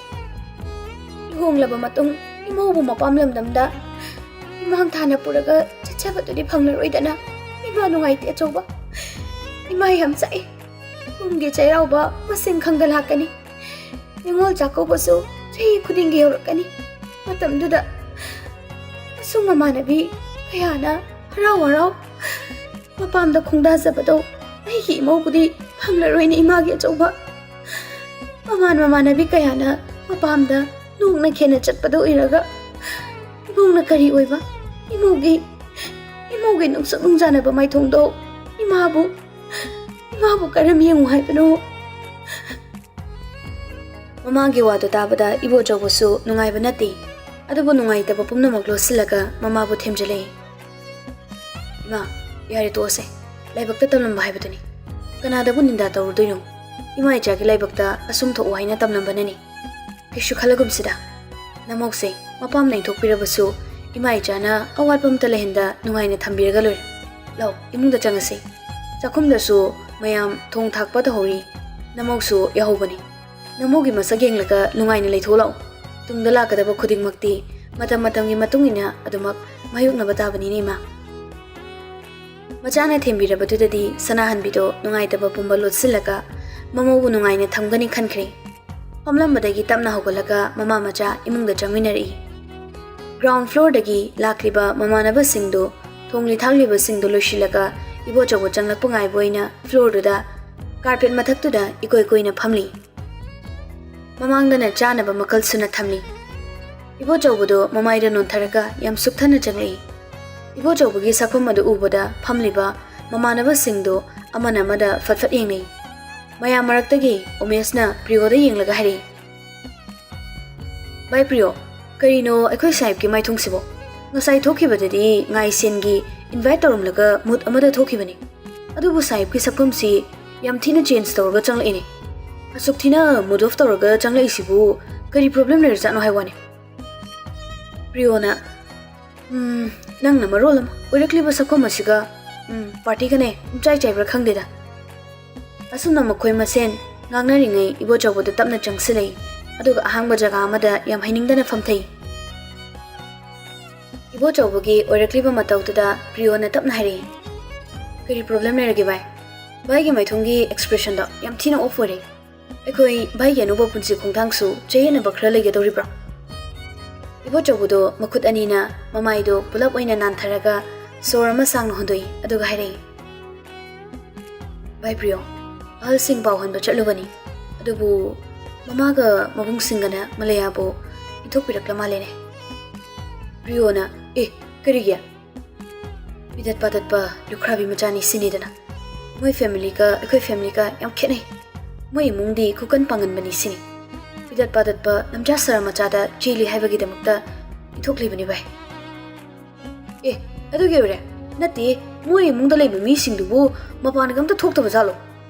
ꯂꯨꯍꯣꯡꯂꯕ ꯃꯇꯨꯡ ꯏꯃꯧꯕꯨ ꯃꯄꯥꯝ ꯂꯝꯗꯝꯗ ꯏꯃꯥꯡ ꯊꯥꯅ ꯄꯨꯔꯒ ꯆꯠꯆꯕꯗꯨꯗꯤ ꯐꯪꯂꯔꯣꯏꯗꯅ꯫ ꯏꯃꯥ ꯅꯨꯡꯉꯥꯏꯇꯦ ꯑꯆꯧꯕ꯫ ꯏꯃꯥ ꯌꯥꯝ ꯆꯥꯛꯏ꯫ ꯀꯨꯝꯒꯤ ꯆꯩꯔꯥꯎꯕ ꯃꯁꯤꯡ ꯈꯪꯗ ꯂꯥꯛꯀꯅꯤ꯫ ꯅꯤꯉꯣꯜ ꯆꯥꯛꯀꯧꯕꯁꯨ ꯆꯍꯤ ꯈꯨꯗꯤꯡꯒꯤ ꯌꯧꯔꯛꯀꯅꯤ꯫ ꯃꯇꯝꯗꯨꯗ ꯑꯁꯨꯡ ꯃꯃꯥꯟꯅꯕꯤ ꯀꯌꯥꯅ ꯍꯔꯥꯎ ꯍꯔꯥꯎ ꯃꯄꯥꯝꯗ ꯈꯣꯡꯗꯥꯖꯕꯗꯣ ꯑꯩꯒꯤ ꯏꯃꯧꯕꯨꯗꯤ ꯐꯪꯂꯔꯣꯏꯅꯦ ꯏꯃꯥꯒꯤ ꯑꯆꯧꯕ꯫ ꯃꯃꯥꯟ ꯃꯃꯥꯟꯅꯕꯤ ꯀꯌꯥꯅ ꯃꯄꯥꯝꯗ ꯅꯣꯛꯅ ꯈꯦꯅ ꯆꯠꯄꯗꯣ ꯎꯔꯒ ꯏꯃꯧꯅ ꯀꯔꯤ ꯑꯣꯏꯕ? ꯏꯃꯧꯒꯤ, ꯏꯃꯧꯒꯤ ꯅꯨꯡꯁꯨꯛ ꯅꯨꯡꯖꯥꯅꯕ ꯃꯥꯏꯊꯣꯡꯗꯣ ꯏꯃꯥꯕꯨ, ꯏꯃꯥꯕꯨ ꯀꯔꯝ ꯌꯦꯡꯉꯨ ꯍꯥꯏꯕꯅꯣ?" ꯃꯃꯥꯒꯤ ꯋꯥꯗꯨ ꯇꯥꯕꯗ ꯏꯕꯣꯆꯧꯕꯁꯨ ꯅꯨꯡꯉꯥꯏꯕ ꯅꯠꯇꯦ꯫ ꯑꯗꯨꯕꯨ ꯅꯨꯡꯉꯥꯏꯇꯕ ꯄꯨꯝꯅꯃꯛ ꯂꯣꯠꯁꯤꯜꯂꯒ ꯃꯃꯥꯕꯨ ꯊꯦꯝꯖꯤꯜꯂꯛꯏ꯫ "ꯏꯃꯥ, ꯌꯥꯔꯦ, ꯇꯣꯛꯑꯁꯦ꯫ ꯂꯥꯏꯕꯛꯇ ꯇꯝꯂꯝꯕ ꯍꯥꯏꯕꯗꯨꯅꯤ꯫ ꯀꯅꯥꯗꯕꯨ ꯅꯤꯟꯗꯥ ꯇꯧꯔꯨꯗꯣꯏꯅꯣ? ꯏꯃꯥ ꯏꯆꯥꯒꯤ ꯂꯥꯏꯕꯛꯇ ꯑꯁꯨꯝ ꯊꯣꯛꯎ ꯍꯥꯏꯅ ꯇꯝꯂꯝꯕꯅꯅꯤ꯫ ꯀꯩꯁꯨ ꯈꯜꯂꯒꯨꯝꯁꯤꯗ꯫ ꯅꯃꯧꯁꯦ ꯃꯄꯥꯝꯅ ꯏꯟꯊꯣꯛꯄꯤꯔꯕꯁꯨ ꯏꯃꯥ ꯏꯆꯥꯅ ꯑꯋꯥꯠꯄ ꯑꯃꯠꯇ ꯂꯩꯍꯟꯗ ꯅꯨꯡꯉꯥꯏꯅ ꯊꯝꯕꯤꯔꯒ ꯂꯣꯏꯔꯦ꯫ ꯂꯥꯛꯑꯣ, ꯏꯃꯨꯡꯗ ꯆꯪꯉꯁꯤ꯫ ꯆꯥꯛꯈꯨꯝꯗꯁꯨ ꯃꯌꯥꯝ ꯊꯣꯡ ꯊꯥꯛꯄ ꯇꯧꯍꯧꯔꯤ꯫ ꯅꯃꯧꯁꯨ ꯌꯥꯎꯍꯧꯕꯅꯤ꯫ ꯅꯃꯧꯒꯤ ꯃꯁꯛ ꯌꯦꯡꯂꯒ ꯅꯨꯡꯉꯥꯏꯅ ꯂꯩꯊꯣꯛꯂꯛꯎ꯫ ꯇꯨꯡꯗ ꯂꯥꯛꯀꯗꯕ ꯈꯨꯗꯤꯡꯃꯛꯇꯤ ꯃꯇꯝ ꯃꯇꯝꯒꯤ ꯃꯇꯨꯡ ꯏꯟꯅ ꯑꯗꯨꯃꯛ ꯃꯥꯌꯣꯛꯅꯕ ꯇꯥꯕꯅꯤꯅꯦ, ꯏꯃꯥ꯫ ꯃꯆꯥꯅ ꯊꯦꯝꯕꯤꯔꯕꯗꯨꯗꯗꯤ ꯁꯅꯥꯍꯟꯕꯤꯗꯣ ꯅꯨꯡꯉꯥꯏꯇꯕ ꯄꯨꯝꯕ ꯂꯣꯠꯁꯤꯜꯂꯒ ꯃꯃꯧꯕꯨ ꯅꯨꯡꯉꯥꯏꯅ ꯊꯝꯒꯅꯤ ꯈꯟꯈ꯭ꯔꯦ꯫ ꯐꯝꯂꯝꯕꯗꯒꯤ ꯇꯞꯅ ꯍꯧꯒꯠꯂꯒ ꯃꯃꯥ ꯃꯆꯥ ꯏꯃꯨꯡꯗ ꯆꯪꯃꯤꯟꯅꯔꯛꯏ꯫ Ground floorꯗꯒꯤ ꯂꯥꯛꯂꯤꯕ ꯃꯃꯥꯟꯅꯕꯁꯤꯡꯗꯨ ꯊꯣꯡꯂꯤ ꯊꯥꯛꯂꯤꯕꯁꯤꯡꯗꯨ ꯂꯣꯏꯁꯤꯜꯂꯒ ꯏꯕꯣꯆꯧꯕ ꯆꯪꯂꯛꯄ ꯉꯥꯏꯕ ꯑꯣꯏꯅ floorꯗꯨꯗ carpet ꯃꯊꯛꯇꯨꯗ ꯏꯀꯣꯏ ꯀꯣꯏꯅ ꯐꯝꯂꯤ꯫ ꯃꯃꯥꯡꯗꯅ ꯆꯥꯅꯕ ꯃꯈꯜ ꯁꯨꯅ ꯊꯝꯂꯤ꯫ ꯏꯕꯣꯆꯧꯕꯗꯨ ꯃꯃꯥꯏꯗ ꯅꯣꯟꯊꯔꯒ ꯌꯥꯝ ꯁꯨꯛꯊꯅ ꯆꯪꯂꯛꯏ꯫ ꯏꯕꯣꯆꯧꯕꯒꯤ ꯁꯛꯐꯝ ꯑꯗꯨ ꯎꯕꯗ ꯐꯝꯂꯤꯕ ꯃꯃꯥꯟꯅꯕꯁꯤꯡꯗꯨ ꯑꯃꯅ ꯑꯃꯗ ꯐꯠ ꯐꯠ ꯌꯦꯡꯅꯩ꯫ ꯃꯌꯥꯝ ꯃꯔꯛꯇꯒꯤ ꯎꯃꯦꯁꯅ ꯄ꯭ꯔꯤꯌꯣꯗ ꯌꯦꯡꯂꯒ ꯍꯥꯏꯔꯛꯏ, "ꯚꯥꯏ ꯄ꯭ꯔꯤꯌꯣ, ꯀꯔꯤꯅꯣ ꯑꯩꯈꯣꯏ ꯁꯥꯍꯦꯕꯀꯤ ꯃꯥꯏꯊꯣꯡꯁꯤꯕꯣ? ꯉꯁꯥꯏ ꯊꯣꯛꯈꯤꯕꯗꯗꯤ ꯉꯥꯏꯁꯦꯟꯒꯤ invite ꯇꯧꯔꯝꯂꯒ mood ꯑꯃꯗ ꯊꯣꯛꯈꯤꯕꯅꯤ꯫ ꯑꯗꯨꯕꯨ ꯁꯥꯍꯦꯕꯀꯤ ꯁꯛꯐꯝꯁꯤ ꯌꯥꯝ ꯊꯤꯅ change ꯇꯧꯔꯒ ꯆꯪꯂꯛꯏꯅꯦ꯫ ꯑꯁꯨꯛ ꯊꯤꯅ mood off ꯇꯧꯔꯒ ꯆꯪꯂꯛꯏꯁꯤꯕꯨ ꯀꯔꯤ problem ꯂꯩꯔꯖꯥꯠꯅꯣ ꯍꯥꯏ ꯋꯥꯅꯤ?" ꯄ꯭ꯔꯤꯌꯣꯅ, "ꯎꯝ, ꯅꯪꯅ ꯃꯔꯣꯜ ꯑꯃ ꯑꯣꯏꯔꯛꯂꯤꯕ ꯁꯛꯐꯝ ꯑꯁꯤꯒ, ꯎꯝ, partyꯒꯅꯦ ꯏꯆꯥꯏ ꯆꯥꯏꯕ꯭ꯔꯥ ꯈꯪꯗꯦꯗ꯫" ꯑꯁꯨꯝꯅ ꯃꯈꯣꯏ ꯃꯁꯦꯟ ꯉꯥꯡꯅꯔꯤꯉꯩ ꯏꯕꯣꯆꯧꯕꯗꯨ ꯇꯞꯅ ꯆꯪꯁꯤꯜꯂꯛꯏ, ꯑꯗꯨꯒ ꯑꯍꯥꯡꯕ ꯖꯒꯥ ꯑꯃꯗ ꯌꯥꯝ ꯍꯩꯅꯤꯡꯗꯅ ꯐꯝꯊꯩ꯫ ꯏꯕꯣꯆꯧꯕꯒꯤ ꯑꯣꯏꯔꯛꯂꯤꯕ ꯃꯇꯧꯗꯨꯗ ꯄ꯭ꯔꯤꯌꯣꯅ ꯇꯞꯅ ꯍꯥꯏꯔꯛꯏ, "ꯀꯔꯤ problem ꯂꯩꯔꯒꯦ ꯚꯥꯏ? ꯚꯥꯏꯒꯤ ꯃꯥꯏꯊꯣꯡꯒꯤ expressionꯗꯣ ꯌꯥꯝ ꯊꯤꯅ off ꯑꯣꯏꯔꯦ꯫ ꯑꯩꯈꯣꯏ ꯚꯥꯏꯒꯤ ꯑꯅꯧꯕ ꯄꯨꯟꯁꯤ ꯈꯣꯡꯊꯥꯡꯁꯨ ꯆꯌꯦꯠꯅꯕ ꯈꯔ ꯂꯩꯒꯗꯧꯔꯤꯕ꯭ꯔꯣ?" ꯏꯕꯣꯆꯧꯕꯗꯣ ꯃꯈꯨꯠ ꯑꯅꯤꯅ ꯃꯃꯥꯏꯗꯣ ꯄꯨꯂꯞ ꯑꯣꯏꯅ ꯅꯥꯟꯊꯔꯒ ꯁꯣꯔ ꯑꯃ ꯁꯥꯡꯅ ꯍꯣꯟꯗꯣꯛꯏ, ꯑꯗꯨꯒ ꯍꯥꯏꯔꯛꯏ, "ꯚꯥꯏ ꯄ꯭ꯔꯤꯌꯣ, ꯑꯍꯜꯁꯤꯡ ꯄꯥꯎ ꯍꯟꯕ ꯆꯠꯂꯨꯕꯅꯤ, ꯑꯗꯨꯕꯨ ꯃꯃꯥꯒ ꯃꯕꯨꯡꯁꯤꯡꯒꯅ ꯃꯂꯌꯥꯕꯨ ꯏꯟꯊꯣꯛꯄꯤꯔꯛꯂ ꯃꯥꯜꯂꯦꯅꯦ꯫" ꯄ꯭ꯔꯤꯌꯣꯅ, "ꯑꯦ, ꯀꯔꯤꯒꯤ? ꯄꯤꯗꯠ ꯄꯥꯗꯠꯄ ꯂꯨꯈ꯭ꯔꯥꯕꯤ ꯃꯆꯥꯅꯤ ꯁꯤꯅꯤꯗꯅ꯫ ꯃꯣꯏ familyꯒ ꯑꯩꯈꯣꯏ familyꯒ ꯌꯥꯝ ꯈꯦꯠꯅꯩ꯫ ꯃꯣꯏ ꯏꯃꯨꯡꯗꯤ ꯈꯨꯀꯟ ꯄꯥꯡꯒꯟꯕꯅꯤ ꯁꯤꯅꯤ꯫ ꯄꯤꯗꯠ ꯄꯥꯗꯠꯄ ꯂꯝꯖꯥ ꯁꯔꯥ ꯃꯆꯥꯗ ꯆꯦꯜꯂꯤ ꯍꯥꯏꯕꯒꯤꯗꯃꯛꯇ ꯏꯟꯊꯣꯛꯂꯤꯕꯅꯤ ꯚꯥꯏ꯫" "ꯑꯦ, ꯑꯗꯨꯒꯤ ꯑꯣꯏꯔꯦ? ꯅꯠꯇꯦ, ꯃꯣꯏ ꯏꯃꯨꯡꯗ ꯂꯩꯕ ꯃꯤꯁꯤꯡꯗꯨꯕꯨ ꯃꯄꯥꯟꯒ ꯑꯝꯇ ꯊꯣꯛꯇꯕ ꯖꯥꯠꯂꯣ?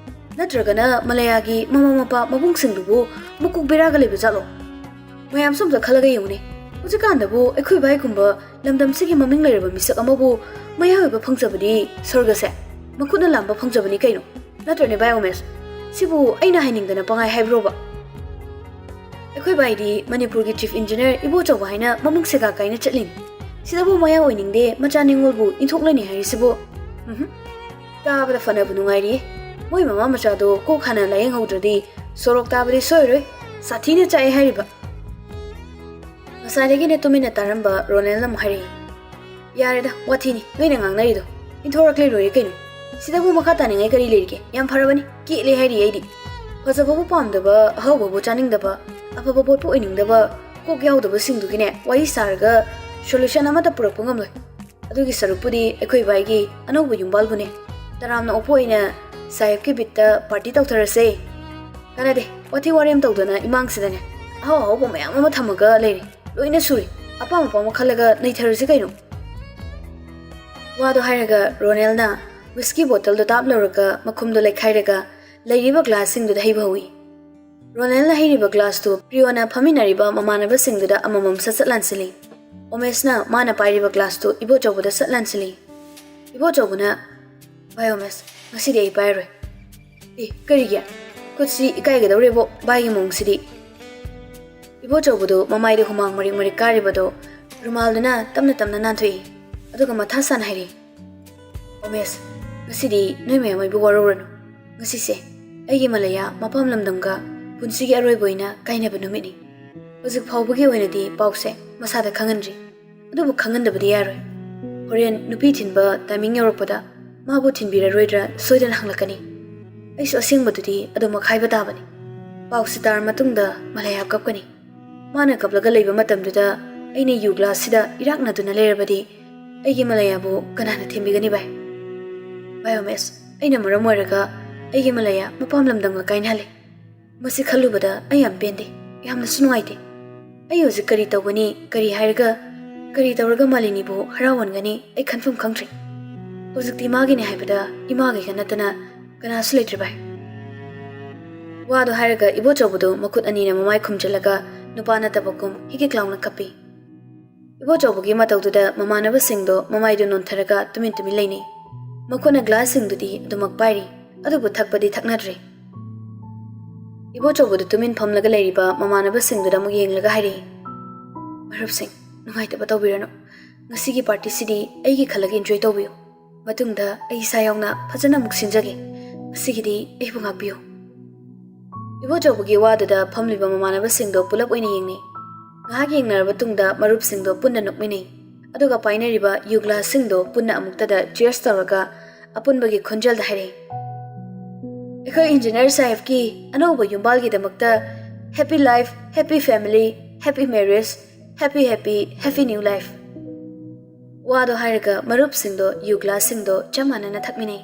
ꯅꯠꯇ꯭ꯔꯒꯅ ꯃꯂꯌꯥꯒꯤ ꯃꯃꯥ ꯃꯄꯥ ꯃꯕꯨꯡꯁꯤꯡꯗꯨꯕꯨ ꯃꯀꯣꯛ ꯕꯦꯔꯥꯒ ꯂꯩꯕ ꯖꯥꯠꯂꯣ? ꯃꯌꯥꯝꯁꯨ ꯑꯝꯇ ꯈꯜꯂꯒ ꯌꯦꯡꯉꯨꯅꯦ꯫ ꯍꯧꯖꯤꯛꯀꯥꯟꯗꯕꯨ ꯑꯩꯈꯣꯏ ꯚꯥꯏꯒꯨꯝꯕ ꯂꯝꯗꯝꯁꯤꯒꯤ ꯃꯃꯤꯡ ꯂꯩꯔꯕ ꯃꯤꯁꯛ ꯑꯃꯕꯨ ꯃꯌꯥ ꯑꯣꯏꯕ ꯐꯪꯖꯕꯗꯤ ꯁ꯭ꯋꯔꯒꯁꯦ ꯃꯈꯨꯠꯅ ꯂꯥꯝꯕ ꯐꯪꯖꯕꯅꯤ ꯀꯩꯅꯣ꯫ ꯅꯠꯇ꯭ꯔꯅꯦ ꯚꯥꯏ ꯎꯃꯦꯁ? ꯁꯤꯕꯨ ꯑꯩꯅ ꯍꯥꯏꯅꯤꯡꯗꯅ ꯄꯪꯍꯥꯏ ꯍꯥꯏꯕ꯭ꯔꯣꯕ? ꯑꯩꯈꯣꯏ ꯚꯥꯏꯗꯤ ꯃꯅꯤꯄꯨꯔꯒꯤ ꯆꯤꯐ ꯏꯟꯖꯤꯅꯤꯌꯔ ꯏꯕꯣꯆꯧꯕ ꯍꯥꯏꯅ ꯃꯃꯤꯡ ꯁꯦꯒꯥ ꯀꯥꯏꯅ ꯆꯠꯂꯤꯅꯤ꯫ ꯁꯤꯗꯕꯨ ꯃꯌꯥ ꯑꯣꯏꯅꯤꯡꯗꯦ, ꯃꯆꯥ ꯅꯤꯉꯣꯜꯕꯨ ꯏꯟꯊꯣꯛꯂꯅꯤ ꯍꯥꯏꯔꯤꯁꯤꯕꯨ? ꯎꯝꯍꯨꯝ꯫ ꯇꯥꯕꯗ ꯐꯅꯕꯨ ꯅꯨꯡꯉꯥꯏꯔꯤꯌꯦ꯫ ꯃꯣꯏ ꯃꯃꯥ ꯃꯆꯥꯗꯣ ꯀꯣꯛ ꯍꯥꯟꯅ ꯂꯥꯏꯌꯦꯡꯍꯧꯗ꯭ꯔꯗꯤ ꯁꯣꯔꯣꯛ ꯇꯥꯕꯗꯤ ꯁꯣꯏꯔꯣꯏ꯫ ꯁꯥꯊꯤꯅ ꯆꯥꯛꯑꯦ ꯍꯥꯏꯔꯤꯕ꯫ ꯉꯁꯥꯏꯗꯒꯤꯅꯦ ꯇꯨꯃꯤꯟꯅ ꯇꯥꯔꯝꯕ ꯔꯣꯅꯦꯜꯅ ꯑꯃꯨꯛ ꯍꯥꯏꯔꯛꯏ, "ꯌꯥꯔꯦꯗ, ꯋꯥꯊꯤꯅꯤ ꯅꯣꯏꯅ ꯉꯥꯡꯅꯔꯤꯗꯣ꯫ ꯏꯟꯊꯣꯔꯛꯂꯦ ꯂꯣꯏꯔꯦ ꯀꯩꯅꯣ꯫ ꯁꯤꯗꯕꯨ ꯃꯈꯥ ꯇꯥꯅꯤꯡꯉꯥꯏ ꯀꯔꯤ ꯂꯩꯔꯤꯒꯦ? ꯌꯥꯝ ꯐꯔꯕꯅꯤ, ꯀꯦꯠꯂꯦ ꯍꯥꯏꯔꯤ ꯑꯩꯗꯤ꯫ ꯐꯖꯕꯕꯨ ꯄꯥꯝꯗꯕ, ꯑꯍꯥꯎꯕꯕꯨ ꯆꯥꯅꯤꯡꯗꯕ, ꯑꯐꯕ ꯄꯣꯠꯄꯨ ꯑꯣꯏꯅꯤꯡꯗꯕ, ꯀꯣꯛ ꯌꯥꯎꯗꯕꯁꯤꯡꯗꯨꯒꯤꯅꯦ ꯋꯥꯔꯤ ꯁꯥꯔꯒ ꯁꯣꯂꯨꯁꯟ ꯑꯃꯠꯇ ꯄꯨꯔꯛꯄ ꯉꯝꯂꯣꯏ꯫ ꯑꯗꯨꯒꯤ ꯁꯔꯨꯛꯄꯨꯗꯤ ꯑꯩꯈꯣꯏ ꯚꯥꯏꯒꯤ ꯑꯅꯧꯕ ꯌꯨꯝꯕꯥꯜꯕꯨꯅꯦ ꯇꯔꯥꯝꯅ ꯑꯣꯛꯄ ꯑꯣꯏꯅ ꯁꯥꯍꯦꯕꯀꯤ ꯕꯤꯠꯇ ꯄꯥꯔꯇꯤ ꯇꯧꯊꯔꯁꯦ꯫ ꯀꯥꯟꯅꯗꯦ, ꯋꯥꯊꯤ ꯋꯥꯔꯦꯝ ꯇꯧꯗꯅ ꯏꯃꯥꯡꯁꯤꯗꯅꯦ ꯑꯍꯥꯎ ꯑꯍꯥꯎꯕ ꯃꯌꯥꯝ ꯑꯃ ꯊꯝꯃꯒ ꯂꯩꯔꯦ, ꯂꯣꯏꯅ ꯁꯨꯔꯦ꯫ ꯑꯄꯥꯝ ꯑꯄꯥꯝꯕ ꯈꯜꯂꯒ ꯅꯩꯊꯔꯁꯤ ꯀꯩꯅꯣ꯫" ꯋꯥꯗꯣ ꯍꯥꯏꯔꯒ ꯔꯣꯅꯦꯜꯅ ꯋꯤꯁꯀꯤ ꯕꯣꯇꯜꯗꯣ ꯇꯥꯞ ꯂꯧꯔꯒ ꯃꯈꯨꯝꯗꯣ ꯂꯩꯈꯥꯏꯔꯒ ꯂꯩꯔꯤꯕ ꯒ꯭ꯂꯥꯁꯁꯤꯡꯗꯨꯗ ꯍꯩꯕ ꯍꯧꯏ꯫ ꯔꯣꯅꯦꯜꯅ ꯍꯩꯔꯤꯕ ꯒ꯭ꯂꯥꯁꯇꯨ ꯄ꯭ꯔꯤꯌꯣꯅ ꯐꯝꯃꯤꯟꯅꯔꯤꯕ ꯃꯃꯥꯟꯅꯕꯁꯤꯡꯗꯨꯗ ꯑꯃꯃꯝ ꯁꯠ ꯁꯠ ꯂꯥꯟꯁꯤꯜꯂꯤ꯫ ꯎꯃꯦꯁꯅ ꯃꯥꯅ ꯄꯥꯏꯔꯤꯕ ꯒ꯭ꯂꯥꯁꯇꯨ ꯏꯕꯣꯆꯧꯕꯗ ꯁꯠ ꯂꯥꯟꯁꯤꯜꯂꯤ꯫ ꯏꯕꯣꯆꯧꯕꯅ, "ꯚꯥꯏ ꯎꯃꯦꯁ, ꯉꯁꯤꯗꯤ ꯑꯩ ꯄꯥꯏꯔꯔꯣꯏ꯫" "ꯑꯦ, ꯀꯔꯤꯒꯤ? ꯈꯨꯠꯁꯤ ꯏꯀꯥꯏꯒꯗꯧꯔꯦꯕꯣ, ꯚꯥꯏꯒꯤ ꯃꯑꯣꯡꯁꯤꯗꯤ꯫" ꯏꯕꯣꯆꯧꯕꯗꯨ ꯃꯃꯥꯏꯗ ꯍꯨꯃꯥꯡ ꯃꯔꯤꯛ ꯃꯔꯤꯛ ꯀꯥꯔꯤꯕꯗꯨ ꯔꯨꯃꯥꯜꯗꯨꯅ ꯇꯞꯅ ꯇꯞꯅ ꯅꯥꯟꯊꯣꯛꯏ꯫ ꯑꯗꯨꯒ ꯃꯊꯥ ꯁꯥꯅ ꯍꯥꯏꯔꯤ, "ꯎꯃꯦꯁ, ꯉꯁꯤꯗꯤ ꯅꯣꯏ ꯃꯌꯥꯝ ꯑꯩꯕꯨ ꯋꯥꯔꯧꯔꯅꯨ꯫ ꯉꯁꯤꯁꯦ ꯑꯩꯒꯤ ꯃꯂꯌꯥ ꯃꯄꯥꯝ ꯂꯝꯗꯝꯒ ꯄꯨꯟꯁꯤꯒꯤ ꯑꯔꯣꯏꯕ ꯑꯣꯏꯅ ꯀꯥꯏꯅꯕ ꯅꯨꯃꯤꯠꯅꯤ꯫ ꯍꯧꯖꯤꯛ ꯐꯥꯎꯕꯒꯤ ꯑꯣꯏꯅꯗꯤ ꯄꯥꯎꯁꯦ ꯃꯁꯥꯗ ꯈꯪꯍꯟꯗ꯭ꯔꯤ꯫ ꯑꯗꯨꯕꯨ ꯈꯪꯍꯟꯗꯕꯗꯤ ꯌꯥꯔꯣꯏ꯫ ꯍꯣꯔꯦꯟ ꯅꯨꯄꯤ ꯊꯤꯟꯕ ꯇꯥꯏꯃꯤꯡ ꯌꯧꯔꯛꯄꯗ ꯃꯥꯕꯨ ꯊꯤꯟꯕꯤꯔꯔꯣꯏꯗ꯭ꯔꯥ ꯁꯣꯏꯗꯅ ꯍꯪꯂꯛꯀꯅꯤ꯫ ꯑꯩꯁꯨ ꯑꯁꯦꯡꯕꯗꯨꯗꯤ ꯑꯗꯨꯃꯛ ꯍꯥꯏꯕ ꯇꯥꯕꯅꯤ꯫" ꯄꯥꯎꯁꯤ ꯇꯥꯔ ꯃꯇꯨꯡꯗ ꯃꯂꯌꯥ ꯀꯞꯀꯅꯤ꯫ ꯃꯥꯅ ꯀꯞꯂꯒ ꯂꯩꯕ ꯃꯇꯝꯗꯨꯗ ꯑꯩꯅ ꯌꯨ ꯒ꯭ꯂꯥꯁꯁꯤꯗ ꯏꯔꯥꯛꯅꯗꯨꯅ ꯂꯩꯔꯕꯗꯤ ꯑꯩꯒꯤ ꯃꯂꯌꯥꯕꯨ ꯀꯅꯥꯅ ꯊꯦꯝꯕꯤꯒꯅꯤ ꯚꯥꯏ? ꯚꯥꯏ ꯎꯃꯦꯁ, ꯑꯩꯅ ꯃꯔꯝ ꯑꯣꯏꯔꯒ ꯑꯩꯒꯤ ꯃꯂꯌꯥ ꯃꯄꯥꯝ ꯂꯝꯗꯝꯒ ꯀꯥꯏꯅꯍꯜꯂꯦ꯫ ꯃꯁꯤ ꯈꯜꯂꯨꯕꯗ ꯑꯩ ꯌꯥꯝ ꯄꯦꯟꯗꯦ, ꯌꯥꯝꯅꯁꯨ ꯅꯨꯡꯉꯥꯏꯇꯦ꯫ ꯑꯩ ꯍꯧꯖꯤꯛ ꯀꯔꯤ ꯇꯧꯒꯅꯤ, ꯀꯔꯤ ꯍꯥꯏꯔꯒ, ꯀꯔꯤ ꯇꯧꯔꯒ ꯃꯥꯂꯤꯅꯤꯕꯨ ꯍꯔꯥꯎꯍꯟꯒꯅꯤ, ꯑꯩ ꯈꯟꯐꯝ ꯈꯪꯗ꯭ꯔꯦ꯫ ꯍꯧꯖꯤꯛꯇꯤ ꯃꯥꯒꯤꯅꯦ ꯍꯥꯏꯕꯗ ꯏꯃꯥꯒꯩꯒ ꯅꯠꯇꯅ ꯀꯅꯥꯁꯨ ꯂꯩꯇ꯭ꯔꯦ ꯚꯥꯏ꯫ ꯋꯥꯗꯣ ꯍꯥꯏꯔꯒ ꯏꯕꯣꯆꯧꯕꯗꯨ ꯃꯈꯨꯠ ꯑꯅꯤꯅ ꯃꯃꯥꯏ ꯈꯨꯝꯖꯤꯜꯂꯒ ꯅꯨꯄꯥ ꯅꯠꯇꯕꯒꯨꯝ ꯍꯤꯛ ꯍꯤꯛ ꯂꯥꯎꯅ ꯀꯞꯄꯤ꯫ ꯏꯕꯣꯆꯧꯕꯒꯤ ꯃꯇꯧꯗꯨꯗ ꯃꯃꯥꯟꯅꯕꯁꯤꯡꯗꯣ ꯃꯃꯥꯏꯗꯨ ꯅꯣꯟꯊꯔꯒ ꯇꯨꯃꯤꯟ ꯇꯨꯃꯤꯟ ꯂꯩꯅꯩ꯫ ꯃꯈꯣꯏꯅ ꯒ꯭ꯂꯥꯁꯁꯤꯡꯗꯨꯗꯤ ꯑꯗꯨꯃꯛ ꯄꯥꯏꯔꯤ, ꯑꯗꯨꯕꯨ ꯊꯛꯄꯗꯤ ꯊꯛꯅꯗ꯭ꯔꯦ꯫ ꯏꯕꯣꯆꯧꯕꯗꯨ ꯇꯨꯃꯤꯟ ꯐꯝꯂꯒ ꯂꯩꯔꯤꯕ ꯃꯃꯥꯟꯅꯕꯁꯤꯡꯗꯨꯗ ꯑꯃꯨꯛ ꯌꯦꯡꯂꯒ ꯍꯥꯏꯔꯛꯏ, "ꯃꯔꯨꯞꯁꯤꯡ, ꯅꯨꯡꯉꯥꯏꯇꯕ ꯇꯧꯕꯤꯔꯅꯨ꯫ ꯉꯁꯤꯒꯤ ꯄꯥꯔꯇꯤꯁꯤꯗꯤ ꯑꯩꯒꯤ ꯈꯜꯂꯒ ꯏꯟꯖꯣꯏ ꯇꯧꯕꯤꯌꯨ꯫ ꯃꯇꯨꯡꯗ ꯑꯩ ꯏꯁꯥ ꯌꯥꯎꯅ ꯐꯖꯅ ꯑꯃꯨꯛ ꯁꯤꯟꯖꯒꯦ꯫ ꯉꯁꯤꯒꯤꯗꯤ ꯑꯩꯕꯨ ꯉꯥꯛꯄꯤꯌꯨ꯫" ꯏꯕꯣꯆꯧꯕꯒꯤ ꯋꯥꯗꯨꯗ ꯐꯝꯂꯤꯕ ꯃꯃꯥꯟꯅꯕꯁꯤꯡꯗꯣ ꯄꯨꯂꯞ ꯑꯣꯏꯅ ꯌꯦꯡꯅꯩ꯫ ꯉꯥꯏꯍꯥꯛ ꯌꯦꯡꯅꯔꯕ ꯇꯨꯡꯗ ꯃꯔꯨꯞꯁꯤꯡꯗꯣ ꯄꯨꯟꯅ ꯅꯣꯛꯃꯤꯟꯅꯩ꯫ ꯑꯗꯨꯒ ꯄꯥꯏꯅꯔꯤꯕ ꯌꯨ ꯒ꯭ꯂꯥꯁꯁꯤꯡꯗꯣ ꯄꯨꯟꯅ ꯑꯃꯨꯛꯇꯗ ꯆꯤꯌꯔꯁ ꯇꯧꯔꯒ ꯑꯄꯨꯟꯕꯒꯤ ꯈꯣꯟꯖꯦꯜꯗ ꯍꯥꯏꯔꯛꯏ, "ꯑꯩꯈꯣꯏ ꯏꯟꯖꯤꯅꯤꯌꯔ ꯁꯥꯍꯦꯕꯀꯤ ꯑꯅꯧꯕ ꯌꯨꯝꯕꯥꯜꯒꯤꯗꯃꯛꯇ happy life, happy family, happy marriage, happy happy, happy new life꯫" ꯋꯥꯗꯣ ꯍꯥꯏꯔꯒ ꯃꯔꯨꯞꯁꯤꯡꯗꯣ ꯌꯨ ꯒ꯭ꯂꯥꯁꯁꯤꯡꯗꯣ ꯆꯞ ꯃꯥꯟꯅꯅ ꯊꯛꯃꯤꯟꯅꯩ꯫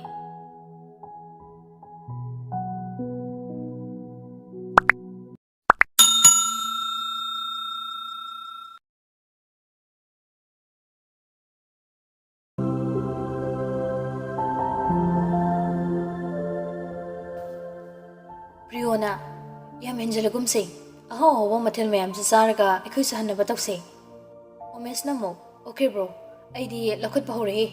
ꯄ꯭ꯔꯤꯌꯣꯅ, "ꯌꯥꯝ ꯍꯦꯟꯖꯜꯂꯒꯨꯝꯁꯦ꯫ ꯑꯍꯥꯎ ꯑꯍꯥꯎꯕ ꯃꯊꯦꯜ ꯃꯌꯥꯝꯁꯨ ꯆꯥꯔꯒ ꯑꯩꯈꯣꯏꯁꯨ ꯍꯟꯅꯕ ꯇꯧꯁꯦ꯫" ꯎꯃꯦꯁꯅ ꯑꯃꯨꯛ, "ꯑꯣꯀꯦ ꯕ꯭ꯔꯣ, ꯑꯩꯗꯤ ꯂꯧꯈꯠꯄ ꯍꯧꯔꯛꯑꯦ꯫"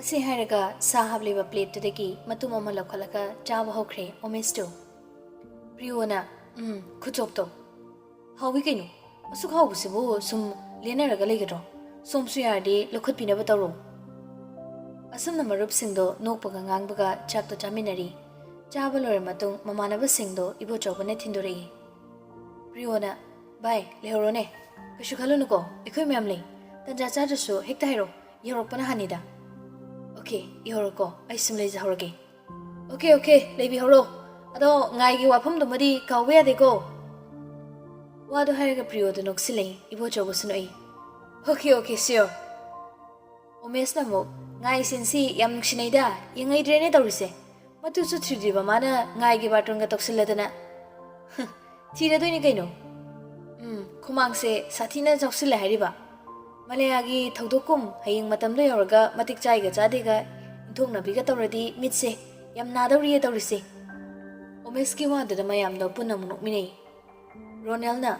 ꯑꯁꯤ ꯍꯥꯏꯔꯒ ꯁꯥ ꯍꯥꯞꯂꯤꯕ ꯄ꯭ꯂꯦꯠꯇꯨꯗꯒꯤ ꯃꯇꯨꯝ ꯑꯃ ꯂꯧꯈꯠꯂꯒ ꯆꯥꯕ ꯍꯧꯈ꯭ꯔꯦ ꯎꯃꯦꯁꯇꯨ꯫ ꯄ꯭ꯔꯤꯌꯣꯅ, "ꯎꯝ, ꯈꯨꯆꯣꯞꯇꯣ ꯍꯥꯎꯏ ꯀꯩꯅꯣ꯫ ꯑꯁꯨꯛ ꯍꯥꯎꯕꯁꯤꯕꯨ ꯁꯨꯝ ꯂꯦꯟꯅꯔꯒ ꯂꯩꯒꯗ꯭ꯔꯣ? ꯁꯣꯝꯁꯨ ꯌꯥꯔꯗꯤ ꯂꯧꯈꯠꯄꯤꯅꯕ ꯇꯧꯔꯣ꯫" ꯑꯁꯨꯝꯅ ꯃꯔꯨꯞꯁꯤꯡꯗꯣ ꯅꯣꯛꯄꯒ ꯉꯥꯡꯕꯒ ꯆꯥꯛꯇꯣ ꯆꯥꯃꯤꯟꯅꯔꯤ꯫ ꯆꯥꯕ ꯂꯣꯏꯔ ꯃꯇꯨꯡ ꯃꯃꯥꯟꯅꯕꯁꯤꯡꯗꯣ ꯏꯕꯣꯆꯧꯕꯅ ꯊꯤꯟꯗꯣꯔꯛꯏ꯫ ꯄ꯭ꯔꯤꯌꯣꯅ, "ꯚꯥꯏ, ꯂꯩꯍꯧꯔꯣꯅꯦ꯫ ꯀꯩꯁꯨ ꯈꯜꯂꯨꯅꯨꯀꯣ, ꯑꯩꯈꯣꯏ ꯃꯌꯥꯝ ꯂꯩ꯫ ꯇꯟꯖꯥ ꯆꯥꯗ꯭ꯔꯁꯨ ꯍꯦꯛꯇ ꯍꯥꯏꯔꯛꯑꯣ, ꯌꯧꯔꯛꯄꯅ ꯍꯥꯟꯅꯤꯗ꯫" "ꯑꯣꯀꯦ, ꯌꯧꯔꯣꯀꯣ, ꯑꯩ ꯁꯨꯝ ꯂꯩꯖꯍꯧꯔꯒꯦ꯫" "Okay, okay, ꯂꯩꯕꯤꯍꯧꯔꯣ꯫ ꯑꯗꯣ ꯉꯥꯏꯒꯤ ꯋꯥꯐꯝꯗꯨꯃꯗꯤ ꯀꯥꯎꯕ ꯌꯥꯗꯦꯀꯣ꯫" ꯋꯥꯗꯣ ꯍꯥꯏꯔꯒ ꯄ꯭ꯔꯤꯌꯣꯗ ꯅꯣꯛꯁꯤꯜꯂꯛꯏ, ꯏꯕꯣꯆꯧꯕꯁꯨ ꯅꯣꯛꯏ꯫ "Okay, okay, sure." ꯎꯃꯦꯁꯅ ꯑꯃꯨꯛ, "ꯉꯥꯏ ꯁꯤꯟꯁꯤ ꯌꯥꯝ ꯅꯨꯡꯁꯤꯅꯩꯗ, ꯌꯦꯡꯍꯩꯗ꯭ꯔꯦꯅꯦ ꯇꯧꯔꯤꯁꯦ꯫ ꯃꯇꯨꯁꯨ ꯊꯤꯗ꯭ꯔꯤꯕ ꯃꯥꯅ ꯉꯥꯏꯒꯤ ꯕꯥꯔꯇꯣꯟꯒ ꯇꯧꯁꯤꯜꯂꯗꯅ꯫" "ꯊꯤꯔꯗꯣꯏꯅꯤ ꯀꯩꯅꯣ꯫ ꯎꯝ, ꯈꯨꯃꯥꯡꯁꯦ ꯁꯥꯊꯤꯅ ꯆꯥꯎꯁꯤꯜꯂꯦ ꯍꯥꯏꯔꯤꯕ꯫" ꯃꯂꯌꯥꯒꯤ ꯊꯧꯗꯣꯛꯀꯨꯝ ꯍꯌꯦꯡ ꯃꯇꯝꯗꯣ ꯌꯧꯔꯒ ꯃꯇꯤꯛ ꯆꯥꯏꯒ ꯆꯥꯗꯦꯒ ꯏꯟꯊꯣꯛꯅꯕꯤꯒ ꯇꯧꯔꯗꯤ ꯃꯤꯠꯁꯦ ꯌꯥꯝ ꯅꯥꯗꯧꯔꯤꯌꯦ ꯇꯧꯔꯤꯁꯦ꯫ ꯎꯃꯦꯁꯀꯤ ꯋꯥꯗꯨꯗ ꯃꯌꯥꯝꯗꯣ ꯄꯨꯟꯅ ꯑꯃꯨꯛ ꯅꯣꯛꯃꯤꯟꯅꯩ꯫ ꯔꯣꯅꯦꯜꯅ,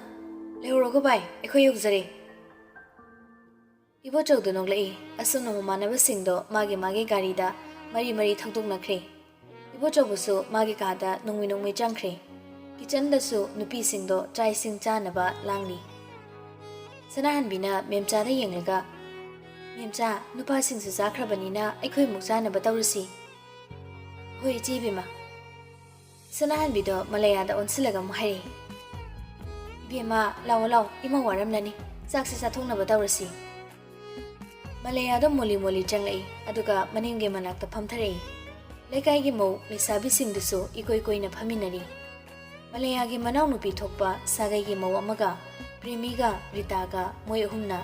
"ꯂꯩꯍꯧꯔꯣꯒꯣ ꯚꯥꯏ, ꯑꯩꯈꯣꯏ ꯌꯧꯖꯔꯦ꯫" ꯏꯕꯣꯆꯧꯗꯣ ꯅꯣꯛꯂꯛꯏ꯫ ꯑꯁꯨꯝꯅ ꯃꯃꯥꯟꯅꯕꯁꯤꯡꯗꯣ ꯃꯥꯒꯤ ꯃꯥꯒꯤ ꯒꯥꯔꯤꯗ ꯃꯔꯤ ꯃꯔꯤ ꯊꯧꯗꯣꯛꯅꯈ꯭ꯔꯦ꯫ ꯏꯕꯣꯆꯧꯕꯁꯨ ꯃꯥꯒꯤ ꯀꯥꯗ ꯅꯣꯡꯃꯩ ꯅꯣꯡꯃꯩ ꯆꯪꯈ꯭ꯔꯦ꯫ ꯀꯤꯆꯟꯗꯁꯨ ꯅꯨꯄꯤꯁꯤꯡꯗꯣ ꯆꯥꯛ ꯏꯁꯤꯡ ꯆꯥꯅꯕ ꯂꯥꯡꯂꯤ꯫ ꯁꯅꯥꯍꯟꯕꯤꯅ ꯃꯦꯝꯆꯥꯗ ꯌꯦꯡꯂꯒ, "ꯃꯦꯝꯆꯥ, ꯅꯨꯄꯥꯁꯤꯡꯁꯨ ꯆꯥꯈ꯭ꯔꯕꯅꯤꯅ ꯑꯩꯈꯣꯏ ꯑꯃꯨꯛ ꯆꯥꯅꯕ ꯇꯧꯔꯁꯤ꯫" "ꯍꯣꯏ, ꯏꯆꯦ ꯏꯕꯦꯝꯃ꯫" ꯁꯅꯥꯍꯟꯕꯤꯗꯣ ꯃꯂꯌꯥꯗ ꯑꯣꯟꯁꯤꯜꯂꯒ ꯑꯃꯨꯛ ꯍꯥꯏꯔꯛꯏ, "ꯏꯕꯦꯝꯃ, ꯂꯥꯛꯑꯣ ꯂꯥꯛꯑꯣ, ꯏꯃꯥ ꯋꯥꯔꯝꯂꯅꯤ, ꯆꯥꯛꯁꯦ ꯆꯥꯊꯣꯛꯅꯕ ꯇꯧꯔꯁꯤ꯫" ꯃꯂꯌꯥꯗꯣ ꯃꯣꯂꯤ ꯃꯣꯂꯤ ꯆꯪꯂꯛꯏ, ꯑꯗꯨꯒ ꯃꯅꯤꯡꯒꯤ ꯃꯅꯥꯛꯇ ꯐꯝꯊꯔꯛꯏ꯫ ꯂꯩꯀꯥꯏꯒꯤ ꯃꯧ ꯂꯩꯁꯥꯕꯤꯁꯤꯡꯗꯨꯁꯨ ꯏꯀꯣꯏ ꯀꯣꯏꯅ ꯐꯝꯃꯤꯟꯅꯔꯤ꯫ ꯃꯂꯌꯥꯒꯤ ꯃꯅꯥꯎꯅꯨꯄꯤ ꯊꯣꯛꯄ ꯁꯥꯒꯩꯒꯤ ꯃꯧ ꯑꯃꯒ ꯄ꯭ꯔꯦꯃꯤꯒ ꯔꯤꯇꯥꯒ ꯃꯣꯏ ꯑꯍꯨꯝꯅ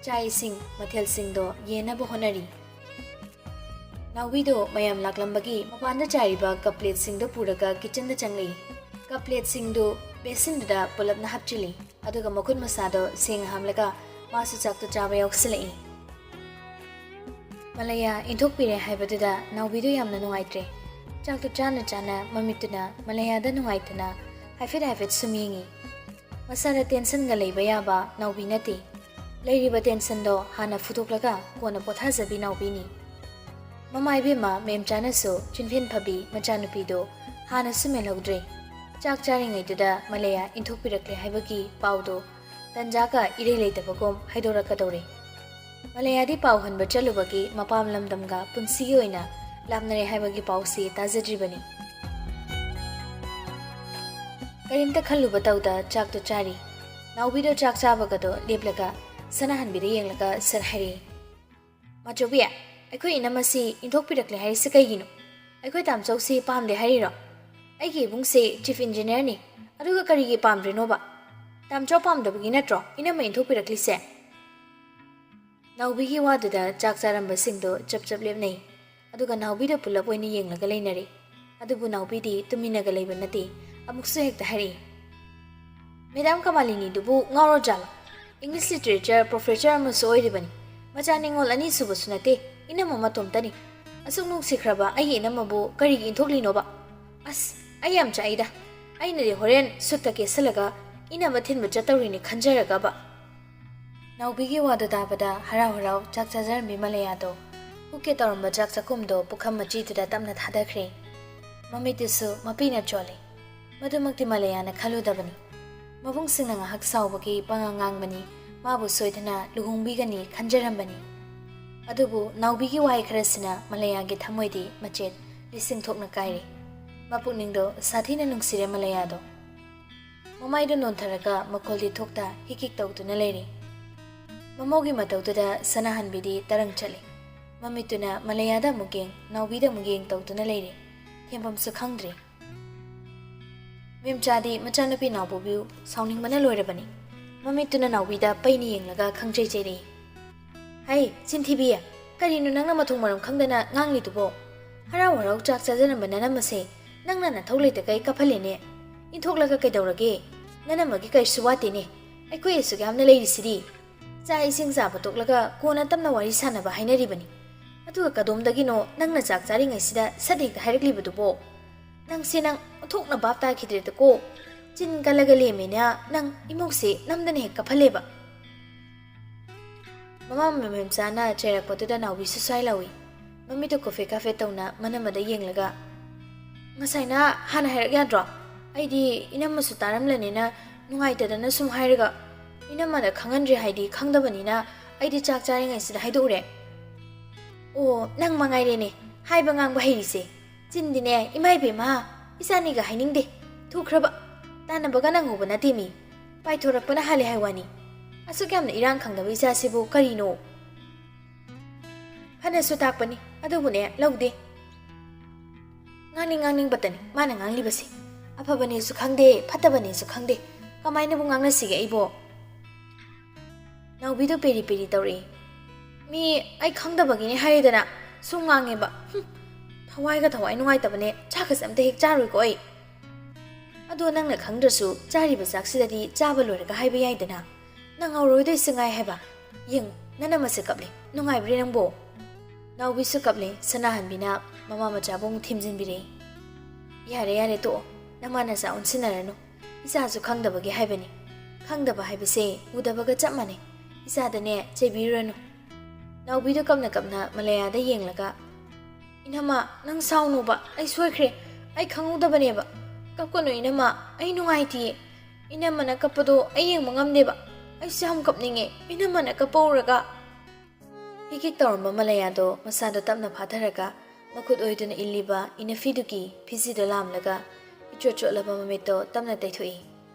ꯆꯥꯛ ꯏꯁꯤꯡ ꯃꯊꯦꯜꯁꯤꯡꯗꯣ ꯌꯦꯟꯅꯕ ꯍꯣꯠꯅꯔꯤ꯫ ꯅꯥꯎꯕꯤꯗꯣ ꯃꯌꯥꯝ ꯂꯥꯛꯂꯝꯕꯒꯤ ꯃꯄꯥꯟꯗ ꯆꯥꯏꯔꯤꯕ ꯀꯞ ꯄ꯭ꯂꯦꯠꯁꯤꯡꯗꯣ ꯄꯨꯔꯒ ꯀꯤꯆꯟꯗ ꯆꯪꯂꯛꯏ꯫ ꯀꯞ ꯄ꯭ꯂꯦꯠꯁꯤꯡꯗꯨ ꯕꯦꯁꯤꯟꯗꯨꯗ ꯄꯨꯂꯞꯅ ꯍꯥꯞꯆꯤꯜꯂꯤ, ꯑꯗꯨꯒ ꯃꯈꯨꯠ ꯃꯁꯥꯗꯣ ꯁꯦꯡꯅ ꯍꯥꯝꯂꯒ ꯃꯥꯁꯨ ꯆꯥꯛꯇꯣ ꯆꯥꯕ ꯌꯥꯎꯁꯤꯜꯂꯛꯏ꯫ ꯃꯂꯌꯥ ꯏꯟꯊꯣꯛꯄꯤꯔꯦ ꯍꯥꯏꯕꯗꯨꯗ ꯅꯥꯎꯕꯤꯗꯣ ꯌꯥꯝꯅ ꯅꯨꯡꯉꯥꯏꯇ꯭ꯔꯦ꯫ ꯆꯥꯛꯇꯣ ꯆꯥꯅ ꯆꯥꯅ ꯃꯃꯤꯠꯇꯨꯅ ꯃꯂꯌꯥꯗ ꯅꯨꯡꯉꯥꯏꯇꯅ ꯍꯥꯏꯐꯦꯠ ꯍꯥꯏꯐꯦꯠ ꯁꯨꯝ ꯌꯦꯡꯉꯤ꯫ ꯃꯁꯥꯗ ꯇꯦꯟꯁꯟꯒ ꯂꯩꯕ ꯌꯥꯕ ꯅꯥꯎꯕꯤ ꯅꯠꯇꯦ꯫ ꯂꯩꯔꯤꯕ ꯇꯦꯟꯁꯟꯗꯣ ꯍꯥꯟꯅ ꯐꯨꯗꯣꯛꯂꯒ ꯀꯣꯟꯅ ꯄꯣꯊꯥꯖꯕꯤ ꯅꯥꯎꯕꯤꯅꯤ꯫ ꯃꯃꯥ ꯏꯕꯦꯝꯃ ꯃꯦꯝꯆꯥꯅꯁꯨ ꯆꯤꯟꯐꯦꯟ ꯐꯕꯤ ꯃꯆꯥꯅꯨꯄꯤꯗꯣ ꯍꯥꯟꯅ ꯁꯨꯝꯍꯜꯍꯧꯗ꯭ꯔꯦ꯫ ꯆꯥꯛ ꯆꯥꯔꯤꯉꯩꯗꯨꯗ ꯃꯂꯌꯥ ꯏꯟꯊꯣꯛꯄꯤꯔꯛꯂꯦ ꯍꯥꯏꯕꯒꯤ ꯄꯥꯎꯗꯣ ꯇꯟꯖꯥꯒ ꯏꯔꯩ ꯂꯩꯇꯕꯒꯨꯝ ꯍꯥꯏꯗꯣꯔꯛꯀꯗꯧꯔꯦ꯫ ꯃꯂꯌꯥꯗꯤ ꯄꯥꯎ ꯍꯟꯕ ꯆꯠꯂꯨꯕꯒꯤ ꯃꯄꯥꯝ ꯂꯝꯗꯝꯒ ꯄꯨꯟꯁꯤꯒꯤ ꯑꯣꯏꯅ ꯂꯥꯞꯅꯔꯦ ꯍꯥꯏꯕꯒꯤ ꯄꯥꯎꯁꯤ ꯇꯥꯖꯗ꯭ꯔꯤꯕꯅꯤ꯫ ꯀꯔꯤꯝꯇ ꯈꯜꯂꯨꯕ ꯇꯧꯗ ꯆꯥꯛꯇꯣ ꯆꯥꯔꯤ꯫ ꯅꯥꯎꯕꯤꯗꯣ ꯆꯥꯛ ꯆꯥꯕꯒꯗꯣ ꯂꯦꯞꯂꯒ ꯁꯅꯥꯍꯟꯕꯤꯗ ꯌꯦꯡꯂꯒ ꯁꯠ ꯍꯥꯏꯔꯛꯏ, "ꯃꯥꯆꯧꯕꯤ, ꯑꯩꯈꯣꯏ ꯏꯅꯝꯃꯁꯤ ꯏꯟꯊꯣꯛꯄꯤꯔꯛꯂꯦ ꯍꯥꯏꯔꯤꯁꯤ ꯀꯩꯒꯤꯅꯣ? ꯑꯩꯈꯣꯏ ꯇꯥꯝꯆꯧꯁꯤ ꯄꯥꯝꯗꯦ ꯍꯥꯏꯔꯤꯔꯣ? ꯑꯩꯒꯤ ꯏꯕꯨꯡꯁꯤ ꯆꯤꯐ ꯏꯟꯖꯤꯅꯤꯌꯔꯅꯤ, ꯑꯗꯨꯒ ꯀꯔꯤꯒꯤ ꯄꯥꯝꯗ꯭ꯔꯤꯅꯣꯕ? ꯇꯥꯝꯆꯧ ꯄꯥꯝꯗꯕꯒꯤ ꯅꯠꯇ꯭ꯔꯣ ꯏꯅꯝꯃ ꯏꯟꯊꯣꯛꯄꯤꯔꯛꯂꯤꯁꯦ?" ꯅꯥꯎꯕꯤꯒꯤ ꯋꯥꯗꯨꯗ ꯆꯥꯛ ꯆꯥꯔꯝꯕꯁꯤꯡꯗꯣ ꯆꯞ ꯆꯞ ꯂꯦꯞꯅꯩ꯫ ꯑꯗꯨꯒ ꯅꯥꯎꯕꯤꯗ ꯄꯨꯂꯞ ꯑꯣꯏꯅ ꯌꯦꯡꯂꯒ ꯂꯩꯅꯔꯦ꯫ ꯑꯗꯨꯕꯨ ꯅꯥꯎꯕꯤꯗꯤ ꯇꯨꯃꯤꯟꯅꯒ ꯂꯩꯕ ꯅꯠꯇꯦ, ꯑꯃꯨꯛꯁꯨ ꯍꯦꯛꯇ ꯍꯥꯏꯔꯛꯏ, "ꯃꯦꯗꯥꯝ ꯀꯃꯥꯂꯤꯅꯤꯗꯨꯕꯨ ꯉꯥꯎꯔꯖꯥꯠꯂꯣ? English literature professor ꯑꯃꯁꯨ ꯑꯣꯏꯔꯤꯕꯅꯤ꯫ ꯃꯆꯥ ꯅꯤꯉꯣꯜ ꯑꯅꯤ ꯁꯨꯕꯁꯨ ꯅꯠꯇꯦ, ꯏꯅꯝꯃ ꯃꯇꯣꯝꯇꯅꯤ꯫ ꯑꯁꯨꯛ ꯅꯨꯡꯁꯤꯈ꯭ꯔꯕ ꯑꯩꯒꯤ ꯏꯅꯝꯃꯕꯨ ꯀꯔꯤꯒꯤ ꯏꯟꯊꯣꯛꯂꯤꯅꯣꯕ? ꯑꯁ, ꯑꯩ ꯌꯥꯝ ꯆꯥꯛꯏꯗ꯫ ꯑꯩꯅꯗꯤ ꯍꯣꯔꯦꯟ ꯁꯨꯠꯇ ꯀꯦꯁꯜꯂꯒ ꯏꯅꯝꯃ ꯊꯤꯟꯕ ꯆꯠꯇꯧꯔꯤꯅꯤ ꯈꯟꯖꯔꯒꯕ꯫ ꯅꯥꯎꯕꯤꯒꯤ ꯋꯥꯗꯨ ꯇꯥꯕꯗ ꯍꯔꯥꯎ ꯍꯔꯥꯎ ꯆꯥꯛ ꯆꯥꯖꯔꯝꯕꯤ ꯃꯂꯌꯥꯗꯣ ꯄꯨꯛꯀꯦ ꯇꯧꯔꯝꯕ ꯆꯥꯛ ꯆꯥꯛꯈꯨꯝꯗꯣ ꯄꯨꯈꯝ ꯃꯆꯤꯗꯨꯗ ꯇꯞꯅ ꯊꯥꯗꯈ꯭ꯔꯦ꯫ ꯃꯃꯤꯠꯇꯨꯁꯨ ꯃꯄꯤꯅ ꯆꯣꯠꯂꯤ꯫ ꯃꯗꯨꯃꯛꯇꯤ ꯃꯂꯌꯥꯅ ꯈꯜꯂꯨꯗꯕꯅꯤ꯫ ꯃꯕꯨꯡꯁꯤꯡꯅ ꯉꯥꯏꯍꯥꯛ ꯁꯥꯎꯕꯒꯤ ꯄꯉꯥꯡ ꯉꯥꯡꯕꯅꯤ, ꯃꯥꯕꯨ ꯁꯣꯏꯗꯅ ꯂꯨꯍꯣꯡꯕꯤꯒꯅꯤ ꯈꯟꯖꯔꯝꯕꯅꯤ꯫ ꯑꯗꯨꯕꯨ ꯅꯥꯎꯕꯤꯒꯤ ꯋꯥꯍꯩ ꯈꯔꯁꯤꯅ ꯃꯂꯌꯥꯒꯤ ꯊꯃꯣꯏꯗꯤ ꯃꯆꯦꯠ ꯂꯤꯁꯤꯡ ꯊꯣꯛꯅ ꯀꯥꯏꯔꯦ꯫ ꯃꯄꯨꯛꯅꯤꯡꯗꯣ ꯁꯥꯊꯤꯅ ꯅꯨꯡꯁꯤꯔꯦ ꯃꯂꯌꯥꯗꯣ꯫ ꯃꯃꯥꯏꯗꯨ ꯅꯣꯟꯊꯔꯒ ꯃꯈꯣꯜꯗꯤ ꯊꯣꯛꯇ ꯍꯤꯛ ꯍꯤꯛ ꯇꯧꯗꯨꯅ ꯂꯩꯔꯤ꯫ ꯃꯃꯧꯒꯤ ꯃꯇꯧꯗꯨꯗ ꯁꯅꯥꯍꯟꯕꯤꯗꯤ ꯇꯔꯪ ꯆꯠꯂꯤ꯫ ꯃꯃꯤꯠꯇꯨꯅ ꯃꯂꯌꯥꯗ ꯑꯃꯨꯛ ꯌꯦꯡ, ꯅꯥꯎꯕꯤꯗ ꯑꯃꯨꯛ ꯌꯦꯡ ꯇꯧꯗꯨꯅ ꯂꯩꯔꯤ꯫ ꯊꯦꯝꯐꯝꯁꯨ ꯈꯪꯗ꯭ꯔꯦ꯫ ꯃꯦꯝꯆꯥꯗꯤ ꯃꯆꯥꯅꯨꯄꯤ ꯅꯥꯎꯕꯣꯕꯤꯕꯨ ꯁꯥꯎꯅꯤꯡꯕꯅ ꯂꯣꯏꯔꯕꯅꯤ꯫ ꯃꯃꯤꯠꯇꯨꯅ ꯅꯥꯎꯕꯤꯗ ꯄꯩꯅ ꯌꯦꯡꯂꯒ ꯈꯪꯖꯩ ꯆꯩꯔꯛꯏ꯫ "ꯍꯩ, ꯆꯤꯟꯊꯤꯕꯤ! ꯀꯔꯤꯅꯣ ꯅꯪꯅ ꯃꯊꯣꯡ ꯃꯔꯝ ꯈꯪꯗꯅ ꯉꯥꯡꯂꯤꯗꯨꯕꯣ? ꯍꯔꯥꯎ ꯍꯔꯥꯎ ꯆꯥꯛ ꯆꯥꯖꯔꯝꯕ ꯅꯅꯝꯃꯁꯦ ꯅꯪꯅ ꯅꯊꯧ ꯂꯩꯇꯈꯩ ꯀꯥꯐꯜꯂꯦꯅꯦ꯫ ꯏꯟꯊꯣꯛꯂꯒ ꯀꯩꯗꯧꯔꯒꯦ? ꯅꯅꯝꯃꯒꯤ ꯀꯔꯤꯁꯨ ꯋꯥꯠꯇꯦꯅꯦ꯫ ꯑꯩꯈꯣꯏ ꯑꯁꯨꯛ ꯌꯥꯝꯅ ꯂꯩꯔꯤꯁꯤꯗꯤ꯫ ꯆꯥꯛ ꯏꯁꯤꯡ ꯆꯥꯕ ꯇꯣꯛꯂꯒ ꯀꯣꯟꯅ ꯇꯞꯅ ꯋꯥꯔꯤ ꯁꯥꯟꯅꯕ ꯍꯥꯏꯅꯔꯤꯕꯅꯤ꯫ ꯑꯗꯨꯒ ꯀꯗꯣꯝꯗꯒꯤꯅꯣ ꯅꯪꯅ ꯆꯥꯛ ꯆꯥꯔꯤꯉꯩꯁꯤꯗ ꯁꯠ ꯍꯦꯛꯇ ꯍꯥꯏꯔꯛꯂꯤꯕꯗꯨꯕꯣ? ꯅꯪꯁꯦ ꯅꯪ ꯑꯣꯟꯊꯣꯛꯅ ꯚꯥꯞ ꯇꯥꯈꯤꯗ꯭ꯔꯦꯗꯀꯣ꯫ ꯆꯤꯟ ꯀꯜꯂꯒ ꯂꯦꯝꯃꯦꯅ ꯅꯪ ꯏꯃꯧꯁꯦ ꯅꯝꯗꯅ ꯍꯦꯛ ꯀꯥꯐꯜꯂꯦꯕ꯫" ꯃꯃꯥ ꯃꯦꯝꯆꯥꯅ ꯆꯩꯔꯛꯄꯗꯨꯗ ꯅꯥꯎꯕꯤꯁꯨ ꯁ꯭ꯋꯥꯏ ꯂꯥꯎꯏ꯫ ꯃꯃꯤꯠꯇꯨ ꯀꯣꯐꯦ ꯀꯥꯐꯦ ꯇꯧꯅ ꯃꯅꯝꯃꯗ ꯌꯦꯡꯂꯒ, "ꯉꯁꯥꯏꯅ ꯍꯥꯟꯅ ꯍꯥꯏꯔꯛ ꯌꯥꯗ꯭ꯔꯣ? ꯑꯩꯗꯤ ꯏꯅꯝꯃꯁꯨ ꯇꯥꯔꯝꯂꯅꯤꯅ ꯅꯨꯡꯉꯥꯏꯇꯗꯅ ꯁꯨꯝ ꯍꯥꯏꯔꯒ, ꯏꯅꯝꯃꯗ ꯈꯪꯍꯟꯗ꯭ꯔꯤ ꯍꯥꯏꯗꯤ ꯈꯪꯗꯕꯅꯤꯅ ꯑꯩꯗꯤ ꯆꯥꯛ ꯆꯥꯔꯤꯉꯩꯁꯤꯗ ꯍꯥꯏꯗꯣꯛꯎꯔꯦ꯫" "ꯑꯣ, ꯅꯪ ꯃꯉꯥꯏꯔꯦꯅꯦ ꯍꯥꯏꯕ ꯉꯥꯡꯕ ꯍꯩꯔꯤꯁꯦ꯫ ꯆꯤꯟꯗꯤꯅꯦ, ꯏꯃꯥ ꯏꯕꯦꯝꯃ, ꯏꯆꯥꯅꯤꯒ ꯍꯥꯏꯅꯤꯡꯗꯦ꯫ ꯊꯨꯈ꯭ꯔꯕ꯫ ꯇꯥꯟꯅꯕꯒ ꯅꯪꯍꯧꯕ ꯅꯠꯇꯦ ꯃꯤ꯫ ꯄꯥꯏꯊꯣꯔꯛꯄꯅ ꯍꯥꯜꯂꯦ ꯍꯥꯏ ꯋꯥꯅꯤ꯫ ꯑꯁꯨꯛ ꯌꯥꯝꯅ ꯏꯔꯥꯡ ꯈꯪꯗꯕ ꯏꯆꯥꯁꯤꯕꯨ ꯀꯔꯤꯅꯣ?" ꯐꯅꯁꯨ ꯇꯥꯛꯄꯅꯤ, ꯑꯗꯨꯕꯨꯅꯦ, ꯂꯧꯗꯦ꯫ ꯉꯥꯡꯅꯤꯡ ꯉꯥꯡꯅꯤꯡꯕꯇꯅꯤ ꯃꯥꯅ ꯉꯥꯡꯂꯤꯕꯁꯦ꯫ ꯑꯐꯕꯅꯦꯁꯨ ꯈꯪꯗꯦ, ꯐꯠꯇꯕꯅꯦꯁꯨ ꯈꯪꯗꯦ꯫ ꯀꯃꯥꯏꯅꯕꯨ ꯉꯥꯡꯅꯁꯤꯒꯦ ꯑꯩꯕꯣ? ꯅꯥꯎꯕꯤꯗꯣ ꯄꯦꯔꯤ ꯄꯦꯔꯤ ꯇꯧꯔꯛꯏ꯫ "ꯃꯤ ꯑꯩ ꯈꯪꯗꯕꯒꯤꯅꯦ ꯍꯥꯏꯔꯦꯗꯅ, ꯁꯨꯝ ꯉꯥꯡꯉꯦꯕ꯫ ꯍꯨꯝ, ꯊꯋꯥꯏꯒ ꯊꯋꯥꯏ ꯅꯨꯡꯉꯥꯏꯇꯕꯅꯦ, ꯆꯥꯛꯀꯁꯦ ꯑꯝꯇ ꯍꯦꯛ ꯆꯥꯔꯣꯏꯀꯣ ꯑꯩ꯫" "ꯑꯗꯣ ꯅꯪꯅ ꯈꯪꯗ꯭ꯔꯁꯨ ꯆꯥꯔꯤꯕ ꯆꯥꯛꯁꯤꯗꯗꯤ ꯆꯥꯕ ꯂꯣꯏꯔꯒ ꯍꯥꯏꯕ ꯌꯥꯏꯗꯅ꯫ ꯅꯪ ꯉꯧꯔꯣꯏꯗꯣꯏꯁꯤ ꯉꯥꯏ ꯍꯥꯏꯕ? ꯌꯦꯡꯉꯨ, ꯅꯅꯝꯃꯁꯦ ꯀꯞꯂꯤ꯫ ꯅꯨꯡꯉꯥꯏꯕ꯭ꯔꯦ ꯅꯪꯕꯣ?" ꯅꯥꯎꯕꯤꯁꯨ ꯀꯞꯂꯤ꯫ ꯁꯅꯥꯍꯟꯕꯤꯅ ꯃꯃꯥ ꯃꯆꯥꯕꯨ ꯑꯃꯨꯛ ꯊꯦꯝꯖꯤꯟꯕꯤꯔꯛꯏ꯫ "ꯌꯥꯔꯦ, ꯌꯥꯔꯦ, ꯇꯣꯛꯑꯣ꯫ ꯅꯃꯥ ꯅꯆꯥ ꯑꯣꯟꯁꯤꯟꯅꯔꯅꯨ꯫ ꯏꯆꯥꯁꯨ ꯈꯪꯗꯕꯒꯤ ꯍꯥꯏꯕꯅꯤ꯫ ꯈꯪꯗꯕ ꯍꯥꯏꯕꯁꯦ ꯎꯗꯕꯒ ꯆꯞ ꯃꯥꯟꯅꯩ꯫ ꯏꯆꯥꯗꯅꯦ ꯆꯩꯕꯤꯔꯨꯔꯅꯨ꯫" ꯅꯥꯎꯕꯤꯗꯣ ꯀꯞꯅ ꯀꯞꯅ ꯃꯂꯌꯥꯗ ꯌꯦꯡꯂꯒ, "ꯏꯅꯝꯃ, ꯅꯪ ꯁꯥꯎꯅꯨꯕ꯫ ꯑꯩ ꯁꯣꯏꯈ꯭ꯔꯦ꯫ ꯑꯩ ꯈꯪꯍꯧꯗꯕꯅꯦꯕ꯫ ꯀꯞꯀꯅꯨ ꯏꯅꯝꯃ꯫ ꯑꯩ ꯅꯨꯡꯉꯥꯏꯇꯤꯌꯦ꯫ ꯏꯅꯝꯃꯅ ꯀꯞꯄꯗꯣ ꯑꯩ ꯌꯦꯡꯕ ꯉꯝꯗꯦꯕ꯫ ꯑꯩꯁꯨ ꯌꯥꯝ ꯀꯞꯅꯤꯡꯉꯦ꯫ ꯏꯅꯝꯃꯅ ꯀꯞꯄ ꯎꯔꯒ꯫" ꯍꯤꯛ ꯍꯤꯛ ꯇꯧꯔꯝꯕ ꯃꯂꯌꯥꯗꯣ ꯃꯁꯥꯗꯣ ꯇꯞꯅ ꯐꯥꯊꯔꯒ ꯃꯈꯨꯠ ꯑꯣꯏꯗꯨꯅ ꯏꯜꯂꯤꯕ ꯏꯅꯐꯤꯗꯨꯒꯤ ꯐꯤꯖꯤꯗꯣ ꯂꯥꯝꯂꯒ ꯏꯆꯣꯠ ꯆꯣꯠꯂꯕ ꯃꯃꯤꯠꯇꯣ ꯇꯞꯅ ꯇꯩꯊꯣꯛꯏ꯫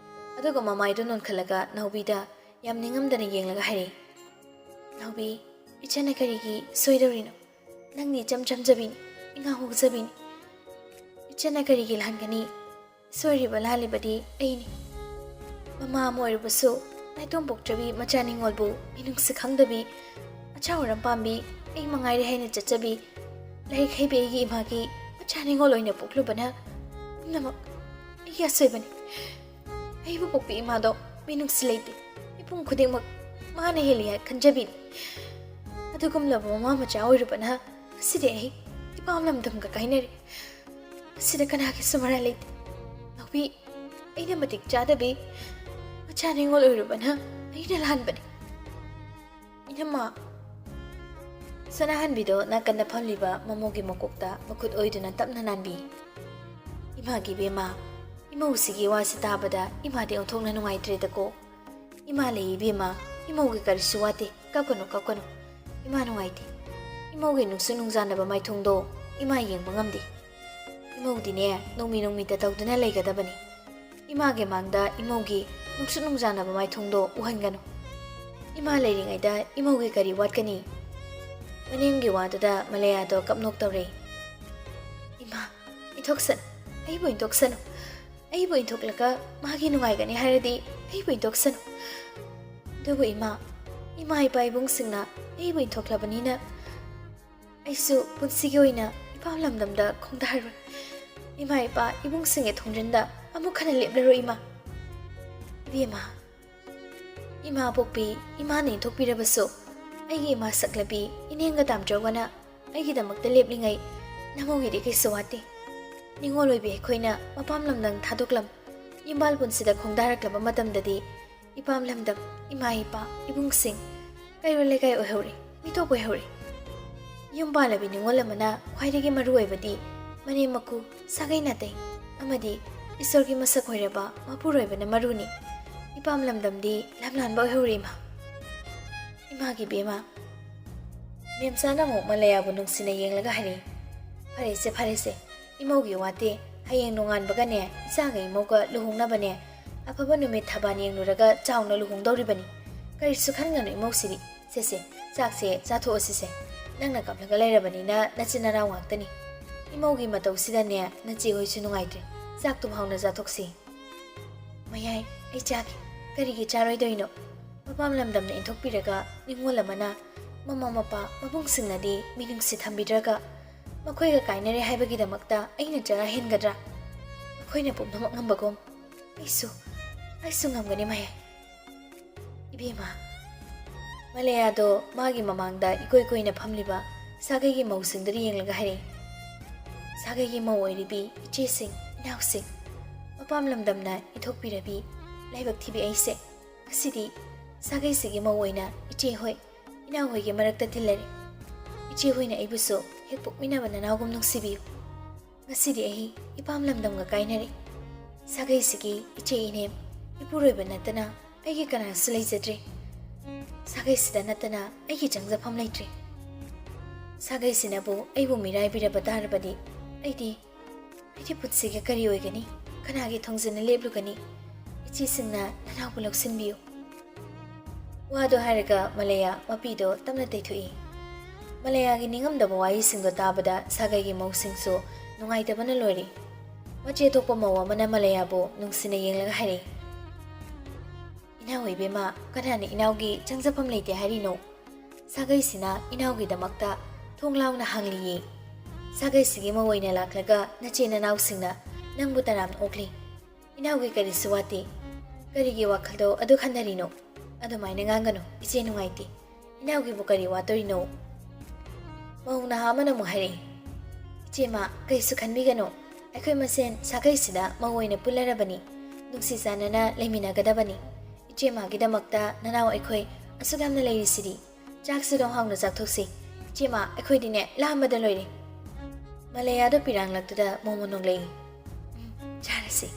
ꯑꯗꯨꯒ ꯃꯃꯥꯏꯗꯣ ꯅꯣꯟꯈꯠꯂꯒ ꯅꯥꯎꯕꯤꯗ ꯌꯥꯝ ꯅꯤꯡꯉꯝꯗꯅ ꯌꯦꯡꯂꯒ ꯍꯥꯏꯔꯛꯏ, "ꯅꯥꯎꯕꯤ, ꯏꯆꯟꯅ ꯀꯔꯤꯒꯤ ꯁꯣꯏꯗꯧꯔꯤꯅꯣ? ꯅꯪꯗꯤ ꯏꯆꯝ ꯆꯝꯖꯕꯤꯅꯤ, ꯏꯉꯥꯎ ꯉꯥꯎꯖꯕꯤꯅꯤ꯫ ꯏꯆꯟꯅ ꯀꯔꯤꯒꯤ ꯂꯥꯟꯒꯅꯤ? ꯁꯣꯏꯔꯤꯕ ꯂꯥꯜꯂꯤꯕꯗꯤ ꯑꯩꯅꯤ꯫ ꯃꯃꯥ ꯑꯃ ꯑꯣꯏꯔꯕꯁꯨ ꯅꯥꯏꯇꯣꯝ ꯄꯣꯛꯆꯕꯤ ꯃꯆꯥ ꯅꯤꯉꯣꯜꯕꯨ ꯃꯤꯅꯨꯡꯁꯤ ꯈꯪꯗꯕꯤ, ꯑꯆꯥ ꯑꯣꯔꯝ ꯄꯥꯝꯕꯤ ꯑꯩ ꯃꯉꯥꯏꯔꯦ ꯍꯥꯏꯅ ꯆꯠꯆꯕꯤ, ꯂꯥꯏꯔꯤꯛ ꯍꯩꯕꯤ ꯑꯩꯒꯤ ꯏꯃꯥꯒꯤ ꯃꯆꯥ ꯅꯤꯉꯣꯜ ꯑꯣꯏꯅ ꯄꯣꯛꯂꯨꯕꯅ ꯄꯨꯝꯅꯃꯛ ꯑꯩꯒꯤ ꯑꯁꯣꯏꯕꯅꯤ꯫ ꯑꯩꯕꯨ ꯄꯣꯛꯄꯤ ꯏꯃꯥꯗꯣ ꯃꯤꯅꯨꯡꯁꯤ ꯂꯩꯇꯦ꯫ ꯃꯤꯄꯨꯝ ꯈꯨꯗꯤꯡꯃꯛ ꯃꯥꯅ ꯍꯦꯜꯂꯤ ꯍꯥꯏ ꯈꯟꯖꯕꯤꯅꯤ꯫ ꯑꯗꯨꯒꯨꯝꯂꯕ ꯃꯃꯥ ꯃꯆꯥ ꯑꯣꯏꯔꯨꯕꯅ ꯉꯁꯤꯗꯤ ꯑꯩ ꯏꯄꯥꯝ ꯂꯝꯗꯝꯒ ꯀꯥꯏꯅꯔꯦ꯫ ꯃꯁꯤꯗ ꯀꯅꯥꯒꯤꯁꯨ ꯃꯔꯥꯜ ꯂꯩꯇꯦ꯫ ꯅꯥꯎꯕꯤ, ꯑꯩꯅ ꯃꯇꯤꯛ ꯆꯥꯗꯕꯤ ꯃꯆꯥ ꯅꯤꯉꯣꯜ ꯑꯣꯏꯔꯨꯕꯅ ꯑꯩꯅ ꯂꯥꯟꯕꯅꯤ꯫ ꯏꯅꯝꯃ꯫" ꯁꯅꯥꯍꯟꯕꯤꯗꯣ ꯅꯥꯀꯟꯗ ꯐꯝꯂꯤꯕ ꯃꯃꯧꯒꯤ ꯃꯀꯣꯛꯇ ꯃꯈꯨꯠ ꯑꯣꯏꯗꯨꯅ ꯇꯞꯅ ꯅꯥꯟꯕꯤ꯫ "ꯏꯃꯥꯒꯤ ꯏꯕꯦꯝꯃ, ꯏꯃꯧꯁꯤꯒꯤ ꯋꯥꯁꯤ ꯇꯥꯕꯗ ꯏꯃꯥꯗꯤ ꯑꯣꯟꯊꯣꯛꯅ ꯅꯨꯡꯉꯥꯏꯇ꯭ꯔꯦꯗꯀꯣ꯫ ꯏꯃꯥ ꯂꯩ ꯏꯕꯦꯝꯃ, ꯏꯃꯧꯒꯤ ꯀꯔꯤꯁꯨ ꯋꯥꯠꯇꯦ, ꯀꯞꯀꯅꯨ, ꯀꯞꯀꯅꯨ꯫ ꯏꯃꯥ ꯅꯨꯡꯉꯥꯏꯇꯦ꯫ ꯏꯃꯧꯒꯤ ꯅꯨꯡꯁꯨ ꯅꯨꯡꯖꯥꯟꯅꯕ ꯃꯥꯏꯊꯣꯡꯗꯣ ꯏꯃꯥ ꯌꯦꯡꯕ ꯉꯝꯗꯦ꯫ ꯏꯃꯧꯗꯤꯅꯦ, ꯅꯣꯡꯃꯤ ꯅꯣꯡꯃꯤꯇ ꯇꯧꯗꯨꯅ ꯂꯩꯒꯗꯕꯅꯤ꯫ ꯏꯃꯥꯒꯤ ꯃꯥꯡꯗ ꯏꯃꯧꯒꯤ ꯅꯨꯡꯁꯨ ꯅꯨꯡꯖꯥꯟꯅꯕ ꯃꯥꯏꯊꯣꯡꯗꯣ ꯎꯍꯟꯒꯅꯨ꯫ ꯏꯃꯥ ꯂꯩꯔꯤꯉꯩꯗ ꯏꯃꯧꯒꯤ ꯀꯔꯤ ꯋꯥꯠꯀꯅꯤ?" ꯃꯅꯦꯝꯒꯤ ꯋꯥꯗꯨꯗ ꯃꯂꯌꯥꯗꯣ ꯀꯞꯅꯣꯛ ꯇꯧꯔꯦ꯫ "ꯏꯃꯥ, ꯏꯟꯊꯣꯛꯁꯅꯨ, ꯑꯩꯕꯨ ꯏꯟꯊꯣꯛꯁꯅꯨ꯫ ꯑꯩꯕꯨ ꯏꯟꯊꯣꯛꯂꯒ ꯃꯥꯒꯤ ꯅꯨꯡꯉꯥꯏꯒꯅꯤ ꯍꯥꯏꯔꯗꯤ ꯑꯩꯕꯨ ꯏꯟꯊꯣꯛꯁꯅꯨ꯫ ꯑꯗꯨꯕꯨ ꯏꯃꯥ, ꯏꯃꯥ ꯏꯄꯥ ꯏꯕꯨꯡꯁꯤꯡꯅ ꯑꯩꯕꯨ ꯏꯟꯊꯣꯛꯂꯕꯅꯤꯅ ꯑꯩꯁꯨ ꯄꯨꯟꯁꯤꯒꯤ ꯑꯣꯏꯅ ꯏꯄꯥꯝ ꯂꯝꯗꯝꯗ ꯈꯣꯡꯗꯥꯔꯣꯏ꯫ ꯏꯃꯥ ꯏꯄꯥ ꯏꯕꯨꯡꯁꯤꯡꯒꯤ ꯊꯣꯡꯖꯤꯟꯗ ꯑꯃꯨꯛ ꯍꯟꯅ ꯂꯦꯞꯂꯔꯣꯏ ꯏꯃꯥ꯫ ꯏꯕꯦꯝꯃ, ꯏꯃꯥ ꯄꯣꯛꯄꯤ ꯏꯃꯥꯅ ꯏꯟꯊꯣꯛꯄꯤꯔꯕꯁꯨ, ꯑꯩꯒꯤ ꯏꯃꯥ ꯁꯛꯂꯕꯤ ꯏꯅꯦꯝꯒ ꯇꯥꯝꯆꯧꯒꯅ ꯑꯩꯒꯤꯗꯃꯛꯇ ꯂꯦꯞꯂꯤꯉꯩ ꯅꯃꯧꯒꯤꯗꯤ ꯀꯩꯁꯨ ꯋꯥꯠꯇꯦ꯫ ꯅꯤꯉꯣꯜ ꯑꯣꯏꯕꯤ ꯑꯩꯈꯣꯏꯅ ꯃꯄꯥꯝ ꯂꯝꯗꯝ ꯊꯥꯗꯣꯛꯂꯝ ꯌꯨꯝꯕꯥꯜ ꯄꯨꯟꯁꯤꯗ ꯈꯣꯡꯗꯥꯔꯛꯂꯕ ꯃꯇꯝꯗꯗꯤ, ꯏꯄꯥꯝ ꯂꯝꯗꯝ, ꯏꯃꯥ ꯏꯄꯥ, ꯏꯕꯨꯡꯁꯤꯡ, ꯀꯩꯔꯣꯜ ꯂꯩꯀꯥꯏ ꯑꯣꯏꯍꯧꯔꯤ, ꯃꯤꯇꯣꯞ ꯑꯣꯏꯍꯧꯔꯤ꯫ ꯌꯨꯝ ꯄꯥꯜꯂꯕꯤ ꯅꯤꯉꯣꯜ ꯑꯃꯅ ꯈ꯭ꯋꯥꯏꯗꯒꯤ ꯃꯔꯨ ꯑꯣꯏꯕꯗꯤ ꯃꯅꯦꯝ ꯃꯀꯨ, ꯁꯥꯒꯩ ꯅꯥꯇꯩ ꯑꯃꯗꯤ ꯏꯁꯣꯔꯒꯤ ꯃꯁꯛ ꯑꯣꯏꯔꯕ ꯃꯄꯨꯔꯣꯏꯕꯅ ꯃꯔꯨꯅꯤ꯫ ꯏꯄꯥꯝ ꯂꯝꯗꯝꯗꯤ ꯂꯝꯂꯥꯟꯕ ꯑꯣꯏꯍꯧꯔꯤ, ꯏꯃꯥ꯫ ꯏꯃꯥꯒꯤ ꯕꯦꯝꯃ꯫ ꯃꯦꯝꯆꯥꯅ ꯑꯃꯨꯛ ꯃꯂꯌꯥꯕꯨ ꯅꯨꯡꯁꯤꯅ ꯌꯦꯡꯂꯒ ꯍꯥꯏꯔꯛꯏ, "ꯐꯔꯦꯁꯦ, ꯐꯔꯦꯁꯦ, ꯏꯃꯧꯒꯤ ꯋꯥꯗꯤ ꯍꯌꯦꯡ ꯅꯣꯡꯉꯥꯟꯕꯒꯅꯦ, ꯏꯆꯥꯒ ꯏꯃꯧꯒ ꯂꯨꯍꯣꯡꯅꯕꯅꯦ, ꯑꯐꯕ ꯅꯨꯃꯤꯠ ꯊꯕꯥꯟ ꯌꯦꯡꯂꯨꯔꯒ ꯆꯥꯎꯅ ꯂꯨꯍꯣꯡꯗꯧꯔꯤꯕꯅꯤ꯫ ꯀꯔꯤꯁꯨ ꯈꯟꯒꯅꯨ ꯏꯃꯧꯁꯤꯗꯤ꯫ ꯁꯦꯁꯦ, ꯆꯥꯛꯁꯦ ꯆꯥꯊꯣꯛꯑꯁꯤꯁꯦ꯫ ꯅꯪꯅ ꯀꯞꯂꯒ ꯂꯩꯔꯕꯅꯤꯅ ꯅꯆꯤꯟ ꯅꯅꯥꯎ ꯉꯥꯛꯇꯅꯤ꯫ ꯏꯃꯧꯒꯤ ꯃꯇꯧꯁꯤꯗꯅꯦ ꯅꯆꯦ ꯍꯣꯏꯁꯨ ꯅꯨꯡꯉꯥꯏꯇ꯭ꯔꯦ꯫ ꯆꯥꯛꯇꯨꯝ ꯍꯥꯎꯅ ꯆꯥꯊꯣꯛꯁꯤ꯫" "ꯃꯌꯥꯏ, ꯑꯩ ꯆꯥꯒꯦ꯫ ꯀꯔꯤꯒꯤ ꯆꯥꯔꯣꯏꯗꯣꯏꯅꯣ? ꯃꯄꯥꯝ ꯂꯝꯗꯝꯅ ꯏꯟꯊꯣꯛꯄꯤꯔꯒ ꯅꯤꯉꯣꯜ ꯑꯃꯅ ꯃꯃꯥ ꯃꯄꯥ ꯃꯕꯨꯡꯁꯤꯡꯅꯗꯤ ꯃꯤꯅꯨꯡꯁꯤ ꯊꯝꯕꯤꯗ꯭ꯔꯒ ꯃꯈꯣꯏꯒ ꯀꯥꯏꯅꯔꯦ ꯍꯥꯏꯕꯒꯤꯗꯃꯛꯇ ꯑꯩꯅ ꯆꯔꯥ ꯍꯦꯟꯒꯗ꯭ꯔꯥ? ꯃꯈꯣꯏꯅ ꯄꯨꯝꯅꯃꯛ ꯉꯝꯕꯒꯨꯝ ꯑꯩꯁꯨ, ꯑꯩꯁꯨ ꯉꯝꯒꯅꯤ ꯃꯌꯥꯏ꯫" ꯏꯕꯦꯝꯃ꯫ ꯃꯂꯌꯥꯗꯣ ꯃꯥꯒꯤ ꯃꯃꯥꯡꯗ ꯏꯀꯣꯏ ꯀꯣꯏꯅ ꯐꯝꯂꯤꯕ ꯁꯥꯒꯩꯒꯤ ꯃꯧꯁꯤꯡꯗꯨꯗ ꯌꯦꯡꯂꯒ ꯍꯥꯏꯔꯛꯏ, "ꯁꯥꯒꯩꯒꯤ ꯃꯧ ꯑꯣꯏꯔꯤꯕꯤ ꯏꯆꯦꯁꯤꯡ, ꯏꯅꯥꯎꯁꯤꯡ, ꯃꯄꯥꯝ ꯂꯝꯗꯝꯅ ꯏꯟꯊꯣꯛꯄꯤꯔꯕꯤ ꯂꯥꯏꯕꯛ ꯊꯤꯕꯤ ꯑꯩꯁꯦ, ꯉꯁꯤꯗꯤ ꯁꯥꯒꯩꯁꯤꯒꯤ ꯃꯧ ꯑꯣꯏꯅ ꯏꯆꯦ ꯍꯣꯏ, ꯏꯅꯥꯎ ꯍꯣꯏꯒꯤ ꯃꯔꯛꯇ ꯇꯤꯜꯂꯔꯦ꯫ ꯏꯆꯦ ꯍꯣꯏꯅ ꯑꯩꯕꯨꯁꯨ ꯍꯦꯛ ꯄꯣꯛꯃꯤꯟꯅꯕ ꯅꯅꯥꯎꯒꯨꯝ ꯅꯨꯡꯁꯤꯕꯤꯌꯨ꯫ ꯉꯁꯤꯗꯤ ꯑꯩ ꯏꯄꯥꯝ ꯂꯝꯗꯝꯒ ꯀꯥꯏꯅꯔꯦ꯫ ꯁꯥꯒꯩꯁꯤꯒꯤ ꯏꯆꯦ ꯏꯅꯦꯝ, ꯏꯄꯨꯔꯣꯏꯕ ꯅꯠꯇꯅ ꯑꯩꯒꯤ ꯀꯅꯥꯁꯨ ꯂꯩꯖꯗ꯭ꯔꯦ꯫ ꯁꯥꯒꯩꯁꯤꯗ ꯅꯠꯇꯅ ꯑꯩꯒꯤ ꯆꯪꯖꯐꯝ ꯂꯩꯇ꯭ꯔꯦ꯫ ꯁꯥꯒꯩꯁꯤꯅꯕꯨ ꯑꯩꯕꯨ ꯃꯤꯔꯥꯏꯕꯤꯔꯕ ꯇꯥꯔꯕꯗꯤ ꯑꯩꯗꯤ, ꯑꯩꯗꯤ ꯄꯨꯟꯁꯤꯒꯤ ꯀꯔꯤ ꯑꯣꯏꯒꯅꯤ? ꯀꯅꯥꯒꯤ ꯊꯣꯡꯖꯤꯟꯅ ꯂꯦꯞꯂꯨꯒꯅꯤ? ꯏꯆꯦꯁꯤꯡꯅ ꯅꯅꯥꯎꯕꯨ ꯂꯧꯁꯤꯟꯕꯤꯌꯨ꯫" ꯋꯥꯗꯣ ꯍꯥꯏꯔꯒ ꯃꯂꯌꯥ ꯃꯄꯤꯗꯣ ꯇꯞꯅ ꯇꯩꯊꯣꯛꯏ꯫ ꯃꯂꯌꯥꯒꯤ ꯅꯤꯡꯉꯝꯗꯕ ꯋꯥꯍꯩꯁꯤꯡꯗꯣ ꯇꯥꯕꯗ ꯁꯥꯒꯩꯒꯤ ꯃꯧꯁꯤꯡꯁꯨ ꯅꯨꯡꯉꯥꯏꯇꯕꯅ ꯂꯣꯏꯔꯦ꯫ ꯃꯆꯦ ꯊꯣꯛꯄ ꯃꯧ ꯑꯃꯅ ꯃꯂꯌꯥꯕꯨ ꯅꯨꯡꯁꯤꯅ ꯌꯦꯡꯂꯒ ꯍꯥꯏꯔꯛꯏ, "ꯏꯅꯥꯎ ꯏꯕꯦꯝꯃ, ꯀꯅꯥꯅ ꯏꯅꯥꯎꯒꯤ ꯆꯪꯖꯐꯝ ꯂꯩꯇꯦ ꯍꯥꯏꯔꯤꯅꯣ? ꯁꯥꯒꯩꯁꯤꯅ ꯏꯅꯥꯎꯒꯤꯗꯃꯛꯇ ꯊꯣꯡ ꯂꯥꯎꯅ ꯍꯥꯡꯂꯤꯌꯦ꯫ ꯁꯥꯒꯩꯁꯤꯒꯤ ꯃꯧ ꯑꯣꯏꯅ ꯂꯥꯛꯂꯒ ꯅꯆꯦ ꯅꯅꯥꯎꯁꯤꯡꯅ ꯅꯪꯕꯨ ꯇꯔꯥꯝꯅ ꯑꯣꯛꯂꯤ꯫ ꯏꯅꯥꯎꯒꯤ ꯀꯔꯤꯁꯨ ꯋꯥꯠꯇꯦ꯫ ꯀꯔꯤꯒꯤ ꯋꯥꯈꯜꯗꯣ ꯑꯗꯨ ꯈꯟꯅꯔꯤꯅꯣ? ꯑꯗꯨꯃꯥꯏꯅ ꯉꯥꯡꯒꯅꯨ, ꯏꯆꯦ ꯅꯨꯡꯉꯥꯏꯇꯦ꯫ ꯏꯅꯥꯎꯒꯤꯕꯨ ꯀꯔꯤ ꯋꯥꯠꯇꯣꯔꯤꯅꯣ? ꯃꯧ ꯅꯍꯥ ꯑꯃꯅ ꯑꯃꯨꯛ ꯍꯥꯏꯔꯛꯏ, "ꯏꯆꯦꯃ, ꯀꯩꯁꯨ ꯈꯟꯕꯤꯒꯅꯨ꯫ ꯑꯩꯈꯣꯏ ꯃꯁꯦꯟ ꯁꯥꯒꯩꯁꯤꯗ ꯃꯧ ꯑꯣꯏꯅ ꯄꯨꯜꯂꯔꯕꯅꯤ꯫ ꯅꯨꯡꯁꯤ ꯆꯥꯟꯅꯅ ꯂꯩꯃꯤꯟꯅꯒꯗꯕꯅꯤ꯫ ꯏꯆꯦꯃꯒꯤꯗꯃꯛꯇ ꯅꯅꯥꯎ ꯑꯩꯈꯣꯏ ꯑꯁꯨꯛ ꯌꯥꯝꯅ ꯂꯩꯔꯤꯁꯤꯗꯤ꯫ ꯆꯥꯛꯁꯨ ꯑꯗꯨꯝ ꯍꯥꯎꯅ ꯆꯥꯊꯣꯛꯁꯤ꯫ ꯏꯆꯦꯃ, ꯑꯩꯈꯣꯏꯗꯤꯅꯦ ꯂꯥꯝꯕꯗ ꯂꯣꯏꯔꯦ꯫" ꯃꯂꯩꯌꯥꯗꯣ ꯄꯤꯔꯥꯡꯂꯛꯇꯨꯗ ꯃꯣꯃꯣ ꯅꯣꯛꯂꯛꯏ꯫ "ꯎꯝ, ꯆꯥꯔꯁꯤ꯫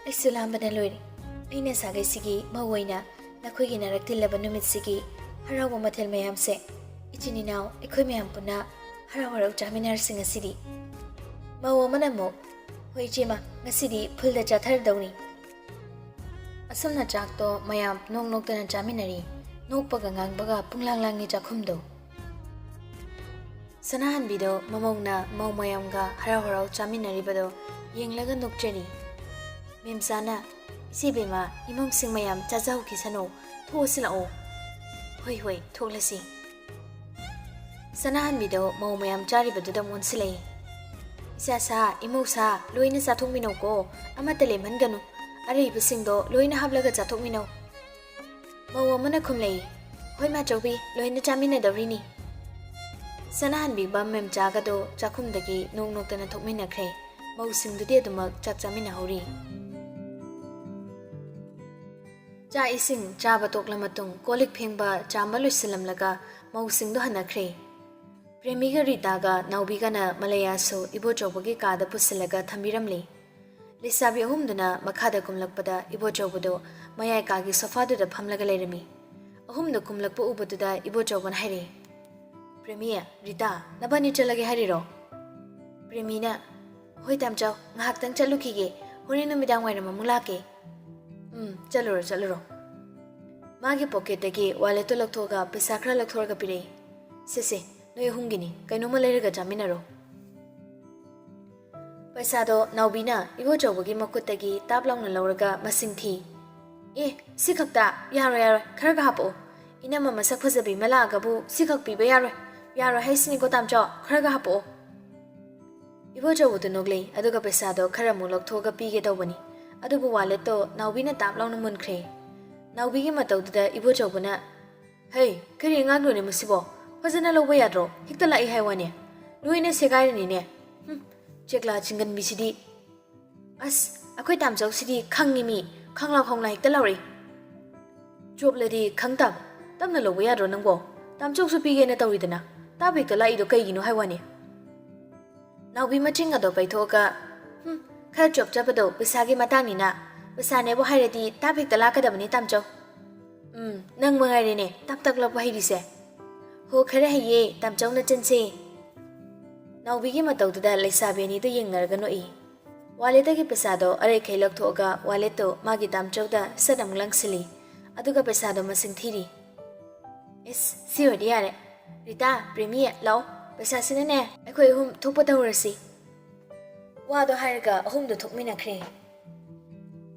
ꯑꯩꯁꯨ ꯂꯥꯝꯕꯅ ꯂꯣꯏꯔꯦ꯫ ꯑꯩꯅ ꯁꯥꯒꯩꯁꯤꯒꯤ ꯃꯧ ꯑꯣꯏꯅ ꯅꯈꯣꯏꯒꯤ ꯅꯥꯔꯛ ꯇꯤꯜꯂꯕ ꯅꯨꯃꯤꯠꯁꯤꯒꯤ ꯍꯔꯥꯎꯕ ꯃꯊꯦꯜ ꯃꯌꯥꯝꯁꯦ ꯏꯆꯤꯟ ꯏꯅꯥꯎ ꯑꯩꯈꯣꯏ ꯃꯌꯥꯝ ꯄꯨꯟꯅ ꯍꯔꯥꯎ ꯍꯔꯥꯎ ꯆꯥꯃꯤꯟꯅꯔꯁꯤ ꯉꯁꯤꯗꯤ꯫" ꯃꯧ ꯑꯃꯅ ꯑꯃꯨꯛ, "ꯍꯣꯏ ꯏꯆꯦꯃ, ꯉꯁꯤꯗꯤ ꯐꯨꯜꯗ ꯆꯥꯊꯔꯗꯧꯅꯤ꯫" ꯑꯁꯨꯝꯅ ꯆꯥꯛꯇꯣ ꯃꯌꯥꯝ ꯅꯣꯛ ꯅꯣꯛꯇꯅ ꯆꯥꯃꯤꯟꯅꯔꯤ꯫ ꯅꯣꯛꯄꯒ ꯉꯥꯡꯕꯒ ꯄꯨꯡꯂꯥꯡ ꯂꯥꯡꯉꯤ ꯆꯥꯛꯈꯨꯝꯗꯣ꯫ ꯁꯅꯥꯍꯟꯕꯤꯗꯣ ꯃꯃꯧꯅ ꯃꯧ ꯃꯌꯥꯝꯒ ꯍꯔꯥꯎ ꯍꯔꯥꯎ ꯆꯥꯃꯤꯟꯅꯔꯤꯕꯗꯣ ꯌꯦꯡꯂꯒ ꯅꯣꯛꯆꯔꯤ꯫ ꯃꯦꯝꯆꯥꯅ, "ꯏꯆꯦ ꯏꯕꯦꯝꯃ, ꯏꯃꯨꯡꯁꯤꯡ ꯃꯌꯥꯝ ꯆꯥꯖꯍꯧꯈꯤꯁꯅꯨ, ꯊꯣꯛꯑꯁꯤ ꯂꯥꯛꯑꯣ꯫" "ꯍꯣꯏ ꯍꯣꯏ, ꯊꯣꯛꯂꯁꯤ꯫" ꯁꯅꯥꯍꯟꯕꯤꯗꯣ ꯃꯧ ꯃꯌꯥꯝ ꯆꯥꯔꯤꯕꯗꯨꯗ ꯑꯃꯨꯛ ꯑꯣꯟꯁꯤꯜꯂꯛꯏ꯫ "ꯏꯆꯥꯁꯥ, ꯏꯃꯧꯁꯥ, ꯂꯣꯏꯅ ꯆꯥꯊꯣꯛꯃꯤꯟꯅꯧꯀꯣ, ꯑꯃꯠꯇ ꯂꯦꯝꯍꯟꯒꯅꯨ꯫ ꯑꯔꯩꯕꯁꯤꯡꯗꯣ ꯂꯣꯏꯅ ꯍꯥꯞꯂꯒ ꯆꯥꯊꯣꯛꯃꯤꯟꯅꯧ꯫" ꯃꯧ ꯑꯃꯅ ꯈꯨꯝꯂꯛꯏ, "ꯍꯣꯏ ꯃꯥꯆꯧꯕꯤ, ꯂꯣꯏꯅ ꯆꯥꯃꯤꯟꯅꯗꯧꯔꯤꯅꯤ꯫" ꯁꯅꯥꯍꯟꯕꯤ ꯕꯝ ꯃꯦꯝꯆꯥꯒꯗꯣ ꯆꯥꯛꯈꯨꯝꯗꯒꯤ ꯅꯣꯛ ꯅꯣꯛꯇꯅ ꯊꯣꯛꯃꯤꯟꯅꯈ꯭ꯔꯦ꯫ ꯃꯧꯁꯤꯡꯗꯨꯗꯤ ꯑꯗꯨꯃꯛ ꯆꯥꯛ ꯆꯥꯃꯤꯟꯅꯍꯧꯔꯤ꯫ ꯆꯥꯛ ꯏꯁꯤꯡ ꯆꯥꯕ ꯇꯣꯛꯂ ꯃꯇꯨꯡ ꯀꯣꯜ ꯂꯤꯛ ꯐꯦꯡꯕ ꯆꯥꯝꯕ ꯂꯣꯏꯁꯤꯜꯂꯝꯂꯒ ꯃꯧꯁꯤꯡꯗꯣ ꯍꯟꯅꯈ꯭ꯔꯦ꯫ ꯄ꯭ꯔꯦꯃꯤꯒ ꯔꯤꯇꯥꯒ ꯅꯥꯎꯕꯤꯒꯅ ꯃꯂꯩꯌꯥꯁꯨ ꯏꯕꯣꯆꯧꯕꯒꯤ ꯀꯥꯗ ꯄꯨꯁꯤꯜꯂꯒ ꯊꯝꯕꯤꯔꯝꯂꯦ꯫ ꯂꯩꯁꯥꯕꯤ ꯑꯍꯨꯝꯗꯨꯅ ꯃꯈꯥꯗ ꯀꯨꯝꯂꯛꯄꯗ ꯏꯕꯣꯆꯧꯕꯗꯨ ꯃꯌꯥꯏ ꯀꯥꯒꯤ ꯁꯣꯐꯥꯗꯨꯗ ꯐꯝꯂꯒ ꯂꯩꯔꯝꯃꯤ꯫ ꯑꯍꯨꯝꯗꯨ ꯀꯨꯝꯂꯛꯄ ꯎꯕꯗꯨꯗ ꯏꯕꯣꯆꯧꯕꯅ ꯍꯥꯏꯔꯛꯏ, "ꯄ꯭ꯔꯦꯃꯤ, ꯔꯤꯇꯥ, ꯅꯕꯥꯅꯤ ꯆꯠꯂꯒꯦ ꯍꯥꯏꯔꯤꯔꯣ?" ꯄ꯭ꯔꯦꯃꯤꯅ, "ꯍꯣꯏ ꯇꯥꯝꯆꯧ, ꯉꯥꯏꯍꯥꯛꯇꯪ ꯆꯠꯂꯨꯈꯤꯒꯦ, ꯍꯣꯔꯦꯟ ꯅꯨꯃꯤꯗꯥꯡ ꯋꯥꯏꯔꯝ ꯑꯃꯨꯛ ꯂꯥꯛꯀꯦ꯫" "ꯎꯝ, ꯆꯠꯂꯨꯔꯣ, ꯆꯠꯂꯨꯔꯣ꯫" ꯃꯥꯒꯤ ꯄꯣꯀꯦꯠꯇꯒꯤ ꯋꯥꯂꯦꯠꯇꯨ ꯂꯧꯊꯣꯛꯑꯒ ꯄꯩꯁꯥ ꯈꯔ ꯂꯧꯊꯣꯔꯒ ꯄꯤꯔꯛꯏ꯫ "ꯁꯦ ꯁꯦ, ꯅꯣꯏ ꯑꯍꯨꯝꯒꯤꯅꯤ, ꯀꯩꯅꯣꯝꯃ ꯂꯩꯔꯒ ꯆꯥꯃꯤꯟꯅꯔꯣ꯫" ꯄꯩꯁꯥꯗꯣ ꯅꯥꯎꯕꯤꯅ ꯏꯕꯣꯆꯧꯕꯒꯤ ꯃꯈꯨꯠꯇꯒꯤ ꯇꯥꯞ ꯂꯥꯎꯅ ꯂꯧꯔꯒ ꯃꯁꯤꯡ ꯊꯤ꯫ "ꯑꯦ, ꯁꯤ ꯈꯛꯇ? ꯌꯥꯔꯣꯏ, ꯌꯥꯔꯣꯏ, ꯈꯔꯒ ꯍꯥꯞꯄꯛꯑꯣ꯫ ꯏꯅꯝꯃ ꯃꯁꯛ ꯐꯖꯕꯤ ꯑꯃ ꯂꯥꯛꯑꯒꯕꯨ ꯁꯤ ꯈꯛ ꯄꯤꯕ ꯌꯥꯔꯣꯏ꯫ ꯌꯥꯔꯣꯏ ꯍꯥꯏꯁꯤꯅꯤꯀꯣ ꯇꯥꯝꯆꯧ, ꯈꯔꯒ ꯍꯥꯞꯄꯛꯑꯣ꯫" ꯏꯕꯣꯆꯧꯕꯗꯨ ꯅꯣꯛꯂꯛꯏ, ꯑꯗꯨꯒ ꯄꯩꯁꯥꯗꯣ ꯈꯔ ꯑꯃꯨꯛ ꯂꯧꯊꯣꯛꯑꯒ ꯄꯤꯒꯦ ꯇꯧꯕꯅꯤ꯫ ꯑꯗꯨꯕꯨ ꯋꯥꯂꯦꯠꯇꯣ ꯅꯥꯎꯕꯤꯅ ꯇꯥꯞ ꯂꯥꯎꯅ ꯃꯨꯟꯈ꯭ꯔꯦ꯫ ꯅꯥꯎꯕꯤꯒꯤ ꯃꯇꯧꯗꯨꯗ ꯏꯕꯣꯆꯧꯕꯅ, "ꯍꯩ, ꯀꯔꯤ ꯑꯉꯥꯡꯅꯣꯅꯦ ꯃꯁꯤꯕꯣ? ꯐꯖꯅ ꯂꯧꯕ ꯌꯥꯗ꯭ꯔꯣ? ꯍꯦꯛꯇ ꯂꯥꯛꯏ ꯍꯥꯏ ꯋꯥꯅꯦ꯫ ꯂꯣꯏꯅ ꯁꯦꯒꯥꯏꯔꯅꯤꯅꯦ꯫ ꯍꯨꯝ, ꯆꯦꯛꯂꯥ ꯆꯤꯡꯒꯟꯕꯤꯁꯤꯗꯤ꯫ ꯑꯁ, ꯑꯩꯈꯣꯏ ꯇꯥꯝꯆꯧꯁꯤꯗꯤ ꯈꯪꯉꯤ ꯃꯤ, ꯈꯪꯂꯥꯎ ꯈꯪꯂꯥꯎ ꯍꯦꯛꯇ ꯂꯥꯎꯔꯛꯏ꯫ ꯆꯣꯞꯂꯗꯤ ꯈꯪ ꯇꯥꯕ꯫ ꯇꯞꯅ ꯂꯧꯕ ꯌꯥꯗ꯭ꯔꯣ ꯅꯪꯕꯣ? ꯇꯥꯝꯆꯧꯁꯨ ꯄꯤꯒꯦꯅ ꯇꯧꯔꯤꯗꯅ꯫ ꯇꯥꯞ ꯍꯦꯛꯇ ꯂꯥꯛꯏꯗꯣ ꯀꯩꯒꯤꯅꯣ ꯍꯥꯏ ꯋꯥꯅꯦ?" ꯅꯥꯎꯕꯤ ꯃꯆꯤꯡ ꯑꯗꯣ ꯄꯩꯊꯣꯛꯑꯒ, "ꯍꯨꯝ, ꯈꯔ ꯆꯣꯞꯆꯕꯗꯣ ꯄꯩꯁꯥꯒꯤ ꯃꯇꯥꯡꯅꯤꯅ꯫ ꯄꯩꯁꯥꯅꯦꯕꯨ ꯍꯥꯏꯔꯗꯤ ꯇꯥꯞ ꯍꯦꯛꯇ ꯂꯥꯛꯀꯗꯕꯅꯤ ꯇꯥꯝꯆꯧ꯫ ꯎꯝ, ꯅꯪ ꯃꯉꯥꯏꯔꯦꯅꯦ ꯇꯥꯞ ꯇꯥꯞ ꯂꯥꯛꯄ ꯍꯩꯔꯤꯁꯦ꯫ ꯍꯣ, ꯈꯔ ꯍꯩꯌꯦ, ꯇꯥꯝꯆꯧꯅ ꯆꯦꯟꯁꯦ꯫" ꯅꯥꯎꯕꯤꯒꯤ ꯃꯇꯧꯗꯨꯗ ꯂꯩꯁꯥꯕꯤ ꯑꯅꯤꯗꯨ ꯌꯦꯡꯅꯔꯒ ꯅꯣꯛꯏ꯫ ꯋꯥꯂꯦꯠꯇꯒꯤ ꯄꯩꯁꯥꯗꯣ ꯑꯔꯩꯈꯩ ꯂꯧꯊꯣꯛꯑꯒ ꯋꯥꯂꯦꯠꯇꯣ ꯃꯥꯒꯤ ꯇꯥꯝꯆꯧꯗ ꯁꯠ ꯑꯃꯨꯛ ꯂꯪꯁꯤꯜꯂꯤ꯫ ꯑꯗꯨꯒ ꯄꯩꯁꯥꯗꯣ ꯃꯁꯤꯡ ꯊꯤꯔꯤ꯫ "ꯏꯁ, ꯁꯤ ꯑꯣꯏꯔꯗꯤ ꯌꯥꯔꯦ꯫ ꯔꯤꯇꯥ, ꯄ꯭ꯔꯦꯃꯤ, ꯂꯥꯛꯑꯣ꯫ ꯄꯩꯁꯥꯁꯤꯅꯅꯦ ꯑꯩꯈꯣꯏ ꯑꯍꯨꯝ ꯊꯣꯛꯄ ꯇꯧꯔꯁꯤ꯫" ꯋꯥꯗꯣ ꯍꯥꯏꯔꯒ ꯑꯍꯨꯝꯗꯣ ꯊꯣꯛꯃꯤꯟꯅꯈ꯭ꯔꯦ꯫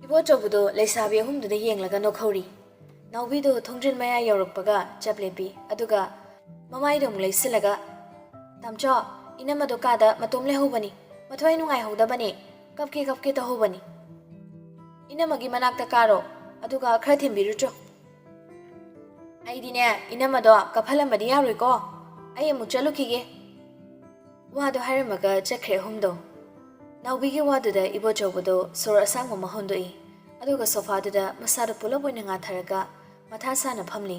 ꯏꯕꯣꯆꯧꯕꯗꯣ ꯂꯩꯁꯥꯕꯤ ꯑꯍꯨꯝꯗꯨꯗ ꯌꯦꯡꯂꯒ ꯅꯣꯛꯍꯧꯔꯤ꯫ ꯅꯥꯎꯕꯤꯗꯣ ꯊꯣꯡꯖꯤꯟ ꯃꯌꯥ ꯌꯧꯔꯛꯄꯒ ꯆꯞ ꯂꯦꯞꯄꯤ꯫ ꯑꯗꯨꯒ ꯃꯃꯥꯏꯗꯣ ꯑꯃꯨꯛ ꯂꯩꯁꯤꯜꯂꯒ, "ꯇꯥꯝꯆꯧ, ꯏꯅꯝꯃꯗꯣ ꯀꯥꯗ ꯃꯇꯣꯝ ꯂꯩꯍꯧꯕꯅꯤ꯫ ꯃꯊ꯭ꯋꯥꯏ ꯅꯨꯡꯉꯥꯏꯍꯧꯗꯕꯅꯤ꯫ ꯀꯞꯀꯦ ꯀꯞꯀꯦ ꯇꯧꯍꯧꯕꯅꯤ꯫ ꯏꯅꯝꯃꯒꯤ ꯃꯅꯥꯛꯇ ꯀꯥꯔꯣ, ꯑꯗꯨꯒ ꯈꯔ ꯊꯦꯝꯕꯤꯔꯨꯆꯣ꯫" "ꯑꯩꯗꯤꯅꯦ, ꯏꯅꯝꯃꯗꯣ ꯀꯞꯍꯜꯂꯝꯕꯗꯤ ꯌꯥꯔꯣꯏꯀꯣ꯫ ꯑꯩ ꯑꯃꯨꯛ ꯆꯠꯂꯨꯈꯤꯒꯦ꯫" ꯋꯥꯗꯣ ꯍꯥꯏꯔꯝꯃꯒ ꯆꯠꯈ꯭ꯔꯦ ꯑꯍꯨꯝꯗꯣ꯫ ꯅꯥꯎꯕꯤꯒꯤ ꯋꯥꯗꯨꯗ ꯏꯕꯣꯆꯧꯕꯗꯣ ꯁꯣꯔ ꯑꯁꯥꯡꯕ ꯑꯃ ꯍꯣꯟꯗꯣꯛꯏ꯫ ꯑꯗꯨꯒ ꯁꯣꯐꯥꯗꯨꯗ ꯃꯁꯥꯗꯣ ꯄꯨꯂꯞ ꯑꯣꯏꯅ ꯉꯥꯊꯔꯒ ꯃꯊꯥ ꯁꯥꯅ ꯐꯝꯂꯤ꯫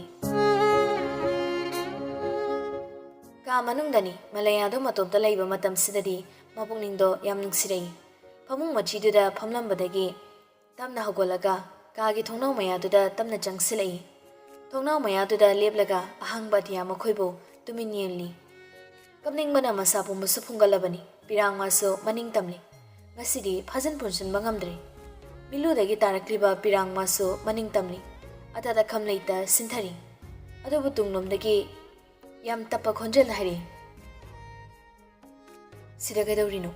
ꯀꯥ ꯃꯅꯨꯡꯗꯅꯤ꯫ ꯃꯂꯌꯥꯗꯣ ꯃꯇꯣꯝꯇ ꯂꯩꯕ ꯃꯇꯝꯁꯤꯗꯗꯤ ꯃꯄꯨꯛꯅꯤꯡꯗꯣ ꯌꯥꯝ ꯅꯨꯡꯁꯤꯔꯛꯏ꯫ ꯐꯃꯨꯡ ꯃꯆꯤꯗꯨꯗ ꯐꯝꯂꯝꯕꯗꯒꯤ ꯇꯞꯅ ꯍꯧꯒꯠꯂꯒ ꯀꯥꯒꯤ ꯊꯣꯡꯅꯥꯎ ꯃꯌꯥꯗꯨꯗ ꯇꯞꯅ ꯆꯪꯁꯤꯜꯂꯛꯏ꯫ ꯊꯣꯡꯅꯥꯎ ꯃꯌꯥꯗꯨꯗ ꯂꯦꯞꯂꯒ ꯑꯍꯥꯡꯕ ꯑꯇꯤꯌꯥ ꯃꯈꯣꯏꯕꯨ ꯇꯨꯃꯤꯟ ꯌꯦꯡꯂꯤ꯫ ꯀꯞꯅꯤꯡꯕꯅ ꯃꯁꯥ ꯄꯨꯝꯕꯁꯨ ꯐꯨꯡꯒꯠꯂꯕꯅꯤ꯫ ꯄꯤꯔꯥꯡ ꯃꯥꯁꯨ ꯃꯅꯤꯡ ꯇꯝꯂꯤ꯫ ꯉꯁꯤꯗꯤ ꯐꯥꯖꯤꯟ ꯄꯨꯟꯁꯤꯟꯕ ꯉꯝꯗ꯭ꯔꯦ꯫ ꯃꯤꯠꯂꯨꯗꯒꯤ ꯇꯥꯔꯛꯂꯤꯕ ꯄꯤꯔꯥꯡ ꯃꯥꯁꯨ ꯃꯅꯤꯡ ꯇꯝꯂꯤ꯫ ꯑꯇꯠ ꯑꯈꯝ ꯂꯩꯇ ꯁꯤꯟꯊꯔꯤ꯫ ꯑꯗꯨꯕꯨ ꯇꯨꯡꯂꯣꯝꯗꯒꯤ ꯌꯥꯝ ꯇꯞꯄ ꯈꯣꯟꯖꯦꯜ ꯍꯥꯏꯔꯛꯏ, "ꯁꯤꯗ ꯀꯩꯗꯧꯔꯤꯅꯣ?"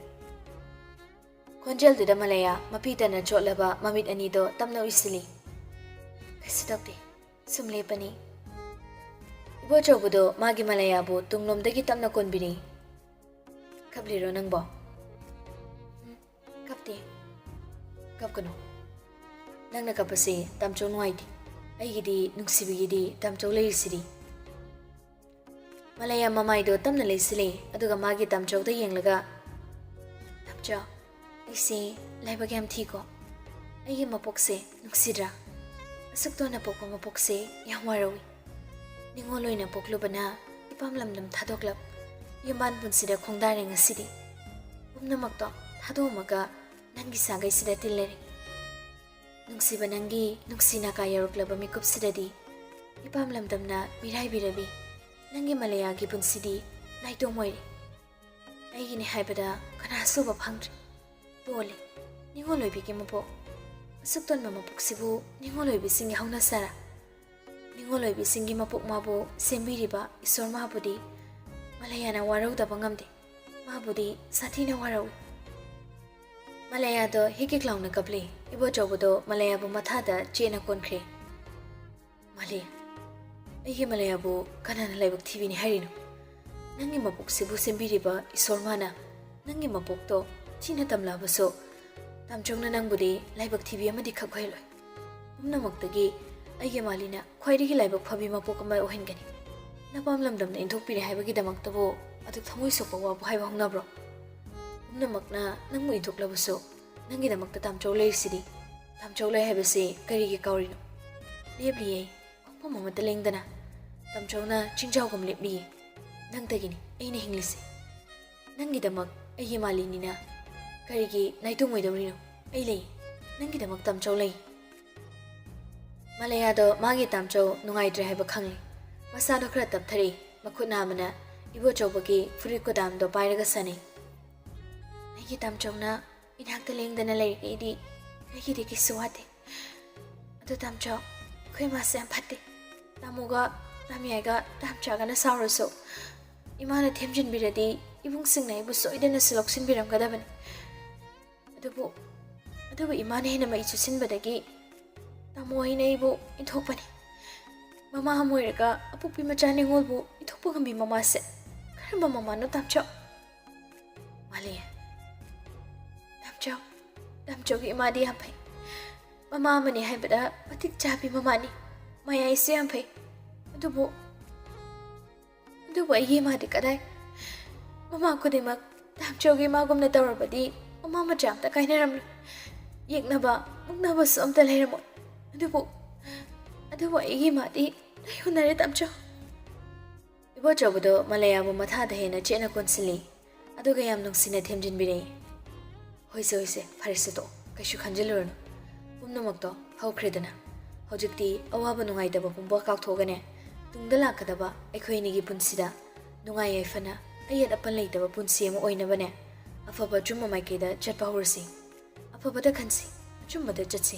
ꯈꯣꯟꯖꯦꯜꯗꯨꯗ ꯃꯂꯌꯥ ꯃꯄꯤ ꯇꯅ ꯆꯣꯠꯂꯕ ꯃꯃꯤꯠ ꯑꯅꯤꯗꯣ ꯇꯞꯅ ꯎꯏꯁꯤꯜꯂꯤ꯫ "ꯀꯩꯁꯨ ꯇꯧꯗꯦ, ꯁꯨꯝ ꯂꯦꯞꯄꯅꯤ꯫" ꯏꯕꯣꯆꯧꯕꯗꯣ ꯃꯥꯒꯤ ꯃꯂꯌꯥꯕꯨ ꯇꯨꯡꯂꯣꯝꯗꯒꯤ ꯇꯞꯅ ꯀꯣꯟꯕꯤꯔꯤ꯫ "ꯀꯞꯂꯤꯔꯣ ꯅꯪꯕꯣ?" "ꯎꯝ, ꯀꯞꯇꯦ꯫" "ꯀꯞꯀꯅꯨ꯫ ꯅꯪꯅ ꯀꯞꯄꯁꯦ ꯇꯥꯝꯆꯧ ꯅꯨꯡꯉꯥꯏꯇꯦ꯫ ꯑꯩꯒꯤꯗꯤ ꯅꯨꯡꯁꯤꯕꯤꯒꯤꯗꯤ ꯇꯥꯝꯆꯧ ꯂꯩꯔꯤꯁꯤꯗꯤ꯫ ꯃꯂꯌꯥ ꯃꯃꯥꯏꯗꯣ ꯇꯞꯅ ꯂꯩꯁꯤꯜꯂꯦ, ꯑꯗꯨꯒ ꯃꯥꯒꯤ ꯇꯥꯝꯆꯧꯗ ꯌꯦꯡꯂꯒ, "ꯇꯥꯝꯆꯧ, ꯑꯩꯁꯦ ꯂꯥꯏꯕꯛ ꯌꯥꯝ ꯊꯤꯀꯣ꯫ ꯑꯩꯒꯤ ꯃꯄꯣꯛꯁꯦ ꯅꯨꯡꯁꯤꯗ꯭ꯔꯥ? ꯑꯁꯨꯛ ꯇꯣꯟꯅ ꯄꯣꯛꯄ ꯃꯄꯣꯛꯁꯦ ꯌꯥꯝ ꯋꯥꯔꯧꯏ꯫ ꯅꯤꯉꯣꯜ ꯑꯣꯏꯅ ꯄꯣꯛꯂꯨꯕꯅ ꯏꯄꯥꯝ ꯂꯝꯗꯝ ꯊꯥꯗꯣꯛꯂꯛ, ꯌꯨꯝꯕꯥꯟ ꯄꯨꯟꯁꯤꯗ ꯈꯣꯡꯗꯥꯔꯦ ꯉꯁꯤꯗꯤ꯫ ꯄꯨꯝꯅꯃꯛꯇꯣ ꯊꯥꯗꯣꯛꯑꯝꯃꯒ ꯅꯪꯒꯤ ꯁꯥꯒꯩꯁꯤꯗ ꯇꯤꯜꯂꯔꯦ꯫ ꯅꯨꯡꯁꯤꯕ ꯅꯪꯒꯤ ꯅꯨꯡꯁꯤ ꯅꯥꯀꯥ ꯌꯧꯔꯛꯂꯕ ꯃꯤꯀꯨꯞꯁꯤꯗꯗꯤ ꯏꯄꯥꯝ ꯂꯝꯗꯝꯅ ꯃꯤꯔꯥꯏꯕꯤꯔꯕꯤ ꯅꯪꯒꯤ ꯃꯂꯌꯥꯒꯤ ꯄꯨꯟꯁꯤꯗꯤ ꯅꯥꯏꯇꯣꯝ ꯑꯣꯏꯔꯦ꯫ ꯑꯩꯒꯤꯅꯤ ꯍꯥꯏꯕꯗ ꯀꯅꯥꯁꯨ ꯎꯕ ꯐꯪꯗ꯭ꯔꯦ꯫ ꯇꯣꯜꯂꯤ ꯅꯤꯉꯣꯜ ꯑꯣꯏꯕꯤꯒꯤ ꯃꯄꯣꯛ꯫ ꯑꯁꯨꯛ ꯇꯣꯟꯕ ꯃꯄꯣꯛꯁꯤꯕꯨ ꯅꯤꯉꯣꯜ ꯑꯣꯏꯕꯤꯁꯤꯡꯒꯤ ꯍꯧꯅꯁꯥꯔꯥ? ꯅꯤꯉꯣꯜ ꯑꯣꯏꯕꯤꯁꯤꯡꯒꯤ ꯃꯄꯣꯛ ꯃꯥꯕꯨ ꯁꯦꯝꯕꯤꯔꯤꯕ ꯏꯁꯣꯔ ꯃꯥꯕꯨꯗꯤ ꯃꯂꯌꯥꯅ ꯋꯥꯔꯧꯗꯕ ꯉꯝꯗꯦ꯫ ꯃꯥꯕꯨꯗꯤ ꯁꯥꯊꯤꯅ ꯋꯥꯔꯧꯏ꯫" ꯃꯂꯌꯥꯗꯣ ꯍꯤꯛ ꯍꯤꯛ ꯂꯥꯎꯅ ꯀꯞꯂꯤ꯫ ꯏꯕꯣꯆꯧꯕꯗꯣ ꯃꯂꯌꯥꯕꯨ ꯃꯊꯥꯗ ꯆꯦꯠꯅ ꯀꯣꯟꯈ꯭ꯔꯦ꯫ "ꯃꯥꯂꯦ, ꯑꯩꯒꯤ ꯃꯂꯌꯥꯕꯨ ꯀꯅꯥꯅ ꯂꯥꯏꯕꯛ ꯊꯤꯕꯤꯅꯤ ꯍꯥꯏꯔꯤꯅꯣ? ꯅꯪꯒꯤ ꯃꯄꯣꯛꯁꯤꯕꯨ ꯁꯦꯝꯕꯤꯔꯤꯕ ꯏꯁꯣꯔ ꯃꯥꯅ ꯅꯪꯒꯤ ꯃꯄꯣꯛꯇꯣ ꯊꯤꯅ ꯇꯝꯂꯛꯑꯕꯁꯨ, ꯇꯥꯝꯆꯧꯅ ꯅꯪꯕꯨꯗꯤ ꯂꯥꯏꯕꯛ ꯊꯤꯕꯤ ꯑꯃꯗꯤ ꯈꯛ ꯑꯣꯏꯍꯜꯂꯣꯏ꯫ ꯄꯨꯝꯅꯃꯛꯇꯒꯤ ꯑꯩꯒꯤ ꯃꯥꯂꯤꯅ ꯈ꯭ꯋꯥꯏꯗꯒꯤ ꯂꯥꯏꯕꯛ ꯐꯕꯤ ꯃꯄꯣꯛ ꯑꯃ ꯑꯣꯏꯍꯟꯒꯅꯤ꯫ ꯅꯄꯥꯝ ꯂꯝꯗꯝꯅ ꯏꯟꯊꯣꯛꯄꯤꯔꯦ ꯍꯥꯏꯕꯒꯤꯗꯃꯛꯇꯕꯨ ꯑꯗꯨꯛ ꯊꯃꯣꯏ ꯁꯣꯛꯄ ꯋꯥꯕꯨ ꯍꯥꯏꯕ ꯍꯧꯅꯕ꯭ꯔꯣ? ꯄꯨꯝꯅꯃꯛꯅ ꯅꯪꯕꯨ ꯏꯟꯊꯣꯛꯂꯕꯁꯨ, ꯅꯪꯒꯤꯗꯃꯛꯇ ꯇꯥꯝꯆꯧ ꯂꯩꯔꯤꯁꯤꯗꯤ꯫ ꯇꯥꯝꯆꯧ ꯂꯩ ꯍꯥꯏꯕꯁꯤ ꯀꯔꯤꯒꯤ ꯀꯥꯎꯔꯤꯅꯣ? ꯂꯦꯞꯂꯤꯌꯦ, ꯈꯣꯡꯐꯝ ꯑꯃꯠꯇ ꯂꯦꯡꯗꯅ꯫ ꯇꯥꯝꯆꯧꯅ ꯆꯤꯡꯖꯥꯎꯒꯨꯝ ꯂꯦꯞꯂꯤꯌꯦ꯫ ꯅꯪꯇꯒꯤꯅꯤ ꯑꯩꯅ ꯍꯤꯡꯂꯤꯁꯦ꯫ ꯅꯪꯒꯤꯗꯃꯛ ꯑꯩꯒꯤ ꯃꯥꯂꯤꯅꯤꯅ ꯀꯔꯤꯒꯤ ꯅꯥꯏꯇꯣꯝ ꯑꯣꯏꯗꯧꯔꯤꯅꯣ? ꯑꯩ ꯂꯩ꯫ ꯅꯪꯒꯤꯗꯃꯛ ꯇꯥꯝꯆꯧ ꯂꯩ꯫" ꯃꯂꯌꯥꯗꯣ ꯃꯥꯒꯤ ꯇꯥꯝꯆꯧ ꯅꯨꯡꯉꯥꯏꯇ꯭ꯔꯦ ꯍꯥꯏꯕ ꯈꯪꯂꯦ꯫ ꯃꯁꯥꯗꯣ ꯈꯔ ꯇꯞꯊꯔꯛꯏ꯫ ꯃꯈꯨꯠ ꯅꯥꯝꯃꯅ ꯏꯕꯣꯆꯧꯕꯒꯤ ꯐꯨꯔꯤꯠ ꯀꯨꯗꯥꯝꯗꯣ ꯄꯥꯏꯔꯒ ꯁꯥꯟꯅꯩ꯫ "ꯑꯩꯒꯤ ꯇꯥꯝꯆꯧꯅ ꯏꯅꯥꯛꯇ ꯂꯦꯡꯗꯅ ꯂꯩꯔꯤꯈꯩꯗꯤ ꯑꯩꯒꯤꯗꯤ ꯀꯩꯁꯨ ꯋꯥꯗꯦ꯫ ꯑꯗꯨ ꯇꯥꯝꯆꯧ, ꯑꯩꯈꯣꯏ ꯏꯃꯥꯁꯦ ꯌꯥꯝ ꯐꯠꯇꯦ꯫ ꯇꯥꯃꯣꯒ ꯇꯥꯃꯤꯌꯥꯏꯒ ꯇꯥꯝꯆꯥꯒꯅ ꯁꯥꯎꯔꯁꯨ, ꯏꯃꯥꯅ ꯊꯦꯝꯖꯤꯟꯕꯤꯔꯗꯤ ꯏꯕꯨꯡꯁꯤꯡꯅ ꯑꯩꯕꯨ ꯁꯣꯏꯗꯅꯁꯨ ꯂꯧꯁꯤꯟꯕꯤꯔꯝꯒꯗꯕꯅꯤ꯫ ꯑꯗꯨꯕꯨ, ꯑꯗꯨꯕꯨ ꯏꯃꯥꯅ ꯍꯦꯟꯅ ꯃꯩ ꯆꯨꯁꯤꯟꯕꯗꯒꯤ ꯇꯥꯃꯣ ꯍꯣꯏꯅ ꯑꯩꯕꯨ ꯏꯟꯊꯣꯛꯄꯅꯤ꯫ ꯃꯃꯥ ꯑꯃ ꯑꯣꯏꯔꯒ ꯑꯄꯣꯛꯄꯤ ꯃꯆꯥ ꯅꯤꯉꯣꯜꯕꯨ ꯏꯟꯊꯣꯛꯄ ꯉꯝꯕꯤ ꯃꯃꯥꯁꯦ ꯀꯔꯝꯕ ꯃꯃꯥꯅꯣ ꯇꯥꯝꯆꯧ?" "ꯃꯥꯂꯦ, ꯇꯥꯝꯆꯧ, ꯇꯥꯝꯆꯧꯒꯤ ꯏꯃꯥꯗꯤ ꯌꯥꯝ ꯐꯩ꯫ ꯃꯃꯥ ꯑꯃꯅꯤ ꯍꯥꯏꯕꯗ ꯃꯇꯤꯛ ꯆꯥꯕꯤ ꯃꯃꯥꯅꯤ꯫ ꯃꯌꯥꯏꯁꯦ ꯌꯥꯝ ꯐꯩ꯫ ꯑꯗꯨꯕꯨ ꯑꯗꯨꯕꯨ ꯑꯩꯒꯤ ꯏꯃꯥꯗꯤ ꯀꯗꯥꯏ? ꯃꯃꯥ ꯈꯨꯗꯤꯡꯃꯛ ꯇꯥꯝꯆꯧꯒꯤ ꯏꯃꯥꯒꯨꯝꯅ ꯇꯧꯔꯕꯗꯤ ꯃꯃꯥ ꯃꯆꯥ ꯑꯝꯇ ꯀꯥꯏꯅꯔꯝꯂꯣꯏ꯫ ꯌꯦꯛꯅꯕ ꯃꯨꯛꯅꯕꯁꯨ ꯑꯝꯇ ꯂꯩꯔꯝꯃꯣꯏ꯫ ꯑꯗꯨꯕꯨ ꯑꯗꯨꯕꯨ ꯑꯩꯒꯤ ꯏꯃꯥꯗꯤ ꯂꯩꯍꯧꯅꯔꯦ ꯇꯥꯝꯆꯧ꯫ ꯏꯕꯣꯆꯧꯕꯗꯣ ꯃꯂꯌꯥꯕꯨ ꯃꯊꯥꯗ ꯍꯦꯟꯅ ꯆꯦꯠꯅ ꯀꯣꯟꯁꯤꯜꯂꯤ꯫ ꯑꯗꯨꯒ ꯌꯥꯝ ꯅꯨꯡꯁꯤꯅ ꯊꯦꯝꯖꯤꯟꯕꯤꯔꯛꯏ꯫ "ꯍꯣꯏꯁꯦ, ꯍꯣꯏꯁꯦ, ꯐꯔꯦꯁꯦ, ꯇꯣꯛꯑꯣ, ꯀꯩꯁꯨ ꯈꯟꯖꯤꯜꯂꯨꯔꯅꯨ꯫ ꯄꯨꯝꯅꯃꯛꯇꯣ ꯍꯧꯈ꯭ꯔꯦꯗꯅ꯫ ꯍꯧꯖꯤꯛꯇꯤ ꯑꯋꯥꯕ ꯅꯨꯡꯉꯥꯏꯇꯕ ꯄꯨꯝꯕ ꯀꯥꯎꯊꯣꯛꯑꯒꯅꯦ, ꯇꯨꯡꯗ ꯂꯥꯛꯀꯗꯕ ꯑꯩꯈꯣꯏ ꯑꯅꯤꯒꯤ ꯄꯨꯟꯁꯤꯗ ꯅꯨꯡꯉꯥꯏ ꯌꯥꯏꯐꯅ, ꯑꯌꯦꯠ ꯑꯄꯟ ꯂꯩꯇꯕ ꯄꯨꯟꯁꯤ ꯑꯃ ꯑꯣꯏꯅꯕꯅꯦ, ꯑꯐꯕ ꯑꯆꯨꯝꯕ ꯃꯥꯏꯀꯩꯗ ꯆꯠꯄ ꯍꯧꯔꯁꯤ꯫ ꯑꯐꯕꯗ ꯈꯟꯁꯤ, ꯑꯆꯨꯝꯕꯗ ꯆꯠꯁꯤ꯫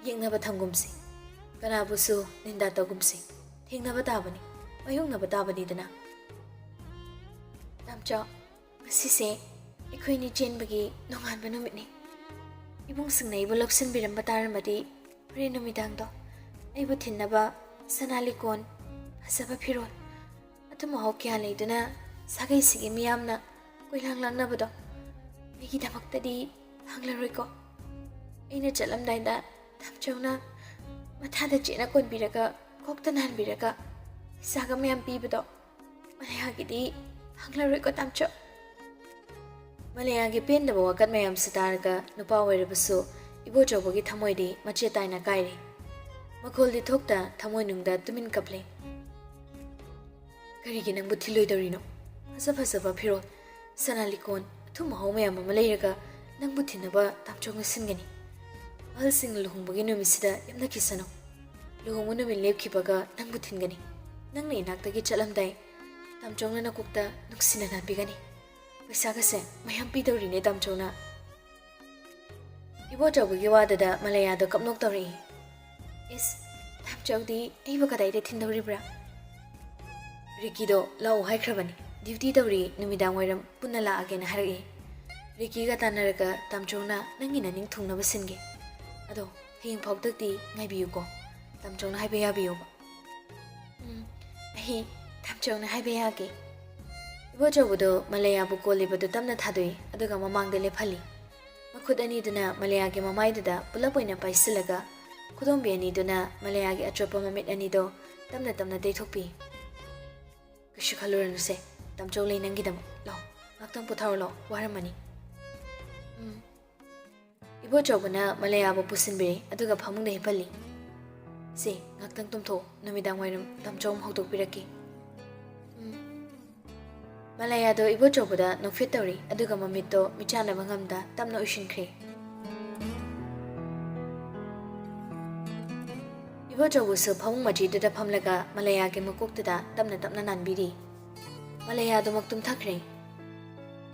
ꯌꯦꯛꯅꯕ ꯊꯝꯒꯨꯝꯁꯤ꯫ ꯀꯅꯥꯕꯨꯁꯨ ꯅꯤꯟꯗꯥ ꯇꯧꯒꯨꯝꯁꯤ꯫ ꯊꯦꯡꯅꯕ ꯇꯥꯕꯅꯤ, ꯃꯥꯌꯣꯛꯅꯕ ꯇꯥꯕꯅꯤꯗꯅ꯫" "ꯇꯥꯝꯆꯧ, ꯉꯁꯤꯁꯦ ꯑꯩꯈꯣꯏꯅꯤ ꯆꯦꯟꯕꯒꯤ ꯅꯣꯡꯉꯥꯟꯕ ꯅꯨꯃꯤꯠꯅꯤ꯫ ꯏꯕꯨꯡꯁꯤꯡꯅ ꯑꯩꯕꯨ ꯂꯧꯁꯤꯟꯕꯤꯔꯝꯕ ꯇꯥꯔꯝꯃꯗꯤ, ꯍꯣꯔꯦꯟ ꯅꯨꯃꯤꯗꯥꯡꯗꯣ ꯑꯩꯕꯨ ꯊꯤꯟꯅꯕ ꯁꯅꯥ ꯂꯤꯛꯀꯣꯟ, ꯐꯖꯕ ꯐꯤꯔꯣꯜ, ꯑꯊꯨꯝ ꯑꯍꯥꯎ ꯀꯌꯥ ꯂꯩꯗꯨꯅ ꯁꯥꯒꯩꯁꯤꯒꯤ ꯃꯤꯌꯥꯝꯅ ꯀꯣꯏꯂꯥꯡ ꯂꯥꯡꯅꯕꯗꯣ ꯑꯩꯒꯤꯗꯃꯛꯇꯗꯤ ꯐꯪꯂꯔꯣꯏꯀꯣ꯫ ꯑꯩꯅ ꯆꯠꯂꯝꯗꯥꯏꯗ ꯇꯥꯝꯆꯧꯅ ꯃꯊꯥꯗ ꯆꯦꯠꯅ ꯀꯣꯟꯕꯤꯔꯒ, ꯀꯣꯛꯇ ꯅꯥꯟꯕꯤꯔꯒ ꯄꯩꯁꯥꯒ ꯃꯌꯥꯝ ꯄꯤꯕꯗꯣ ꯃꯂꯌꯥꯒꯤꯗꯤ ꯐꯪꯂꯔꯣꯏꯀꯣ ꯇꯥꯝꯆꯧ꯫" ꯃꯂꯌꯥꯒꯤ ꯄꯦꯟꯗꯕ ꯋꯥꯀꯠ ꯃꯌꯥꯝꯁꯤ ꯇꯥꯔꯒ ꯅꯨꯄꯥ ꯑꯣꯏꯔꯕꯁꯨ ꯏꯕꯣꯆꯧꯕꯒꯤ ꯊꯃꯣꯏꯗꯤ ꯃꯆꯦꯠ ꯇꯥꯏꯅ ꯀꯥꯏꯔꯦ꯫ ꯃꯈꯣꯜꯗꯤ ꯊꯣꯛꯇ ꯊꯃꯣꯏꯅꯨꯡꯗ ꯇꯨꯃꯤꯟ ꯀꯞꯂꯦ꯫ "ꯀꯔꯤꯒꯤ ꯅꯪꯕꯨ ꯊꯤꯜꯂꯣꯏꯗꯧꯔꯤꯅꯣ? ꯐꯖ ꯐꯖꯕ ꯐꯤꯔꯣꯜ, ꯁꯅꯥ ꯂꯤꯛꯀꯣꯟ, ꯑꯊꯨꯝ ꯑꯍꯥꯎ ꯃꯌꯥꯝ ꯑꯃ ꯂꯩꯔꯒ ꯅꯪꯕꯨ ꯊꯤꯟꯅꯕ ꯇꯥꯝꯆꯧꯅ ꯁꯤꯟꯒꯅꯤ꯫ ꯑꯍꯜꯁꯤꯡꯅ ꯂꯨꯍꯣꯡꯕꯒꯤ ꯅꯨꯃꯤꯠꯁꯤꯗ ꯌꯥꯝꯅ ꯀꯤꯁꯅꯨ꯫ ꯂꯨꯍꯣꯡꯕ ꯅꯨꯃꯤꯠ ꯂꯦꯞꯈꯤꯕꯒ ꯅꯪꯕꯨ ꯊꯤꯟꯒꯅꯤ꯫ ꯅꯪꯅ ꯏꯅꯥꯛꯇꯒꯤ ꯆꯠꯂꯝꯗꯥꯏ ꯇꯥꯝꯆꯧꯅ ꯅꯀꯣꯛꯇ ꯅꯨꯡꯁꯤꯅ ꯅꯥꯟꯕꯤꯒꯅꯤ꯫ ꯄꯩꯁꯥꯒꯁꯦ ꯃꯌꯥꯝ ꯄꯤꯗꯧꯔꯤꯅꯦ ꯇꯥꯝꯆꯧꯅ꯫" ꯏꯕꯣꯆꯧꯕꯒꯤ ꯋꯥꯗꯨꯗ ꯃꯂꯌꯥꯗꯣ ꯀꯞꯅꯣꯛ ꯇꯧꯔꯛꯏ꯫ "ꯏꯁ, ꯇꯥꯝꯆꯧꯗꯤ ꯑꯩꯕꯨ ꯀꯗꯥꯏꯗ ꯊꯤꯟꯗꯧꯔꯤꯕ꯭ꯔꯥ?" "ꯔꯤꯀꯤꯗꯣ ꯂꯥꯛꯑꯣ ꯍꯥꯏꯈ꯭ꯔꯕꯅꯤ, ꯗ꯭ꯌꯨꯇꯤ ꯇꯧꯔꯤ, ꯅꯨꯃꯤꯗꯥꯡ ꯋꯥꯏꯔꯝ ꯄꯨꯟꯅ ꯂꯥꯛꯑꯒꯦꯅ ꯍꯥꯏꯔꯛꯏ꯫ ꯔꯤꯀꯤꯒ ꯇꯥꯟꯅꯔꯒ ꯇꯥꯝꯆꯧꯅ ꯅꯪꯒꯤ ꯅꯅꯤꯡ ꯊꯨꯡꯅꯕ ꯁꯤꯟꯒꯦ꯫ ꯑꯗꯣ ꯍꯌꯦꯡ ꯐꯥꯎꯗꯛꯇꯤ ꯉꯥꯏꯕꯤꯌꯨꯀꯣ, ꯇꯥꯝꯆꯧꯅ ꯍꯥꯏꯕ ꯌꯥꯕꯤꯌꯣꯕ꯫" "ꯎꯝ, ꯑꯩ ꯇꯥꯝꯆꯧꯅ ꯍꯥꯏꯕ ꯌꯥꯒꯦ꯫" ꯏꯕꯣꯆꯧꯕꯗꯣ ꯃꯂꯌꯥꯕꯨ ꯀꯣꯜꯂꯤꯕꯗꯨ ꯇꯞꯅ ꯊꯥꯗꯣꯛꯏ, ꯑꯗꯨꯒ ꯃꯃꯥꯡꯗ ꯂꯦꯞꯍꯜꯂꯤ꯫ ꯃꯈꯨꯠ ꯑꯅꯤꯗꯨꯅ ꯃꯂꯌꯥꯒꯤ ꯃꯃꯥꯏꯗꯨꯗ ꯄꯨꯂꯞ ꯑꯣꯏꯅ ꯄꯥꯏꯁꯤꯜꯂꯒ ꯈꯨꯗꯣꯝꯕꯤ ꯑꯅꯤꯗꯨꯅ ꯃꯂꯌꯥꯒꯤ ꯑꯆꯣꯠꯄ ꯃꯃꯤꯠ ꯑꯅꯤꯗꯣ ꯇꯞꯅ ꯇꯞꯅ ꯇꯩꯊꯣꯛꯄꯤ꯫ "ꯀꯩꯁꯨ ꯈꯜꯂꯨꯔꯅꯨꯁꯦ, ꯇꯥꯃꯣꯆꯧ ꯂꯩ ꯅꯪꯒꯤꯗꯃꯛ꯫ ꯂꯥꯛꯑꯣ, ꯉꯥꯛꯇꯪ ꯄꯣꯊꯥꯔꯣ, ꯂꯥꯛꯑꯣ, ꯋꯥꯔꯝꯃꯅꯤ꯫" ꯎꯝ꯫ ꯏꯕꯣꯆꯧꯕꯅ ꯃꯂꯌꯥꯕꯨ ꯄꯨꯁꯤꯟꯕꯤꯔꯦ, ꯑꯗꯨꯒ ꯐꯃꯨꯡꯗ ꯍꯤꯞꯍꯜꯂꯤ꯫ "ꯁꯦ, ꯉꯥꯛꯇꯪ ꯇꯨꯝꯊꯣꯛꯑꯣ, ꯅꯨꯃꯤꯗꯥꯡ ꯋꯥꯏꯔꯝ ꯇꯥꯃꯣꯆꯧ ꯑꯃꯨꯛ ꯍꯧꯗꯣꯛꯄꯤꯔꯛꯀꯦ꯫" ꯎꯝ꯫ ꯃꯂꯌꯥꯗꯣ ꯏꯕꯣꯆꯧꯕꯗ ꯅꯣꯛꯐꯦꯠ ꯇꯧꯔꯤ, ꯑꯗꯨꯒ ꯃꯃꯤꯠꯇꯣ ꯃꯤꯆꯥꯟꯅꯕ ꯉꯝꯗ ꯇꯞꯅ ꯎꯏꯁꯤꯟꯈ꯭ꯔꯦ꯫ ꯏꯕꯣꯆꯧꯕꯁꯨ ꯐꯃꯨꯡ ꯃꯆꯤꯗꯨꯗ ꯐꯝꯂꯒ ꯃꯂꯌꯥꯒꯤ ꯃꯀꯣꯛꯇꯨꯗ ꯇꯞꯅ ꯇꯞꯅ ꯅꯥꯟꯕꯤꯔꯤ꯫ ꯃꯂꯌꯥꯗꯨꯃꯛ ꯇꯨꯝꯊꯈ꯭ꯔꯦ꯫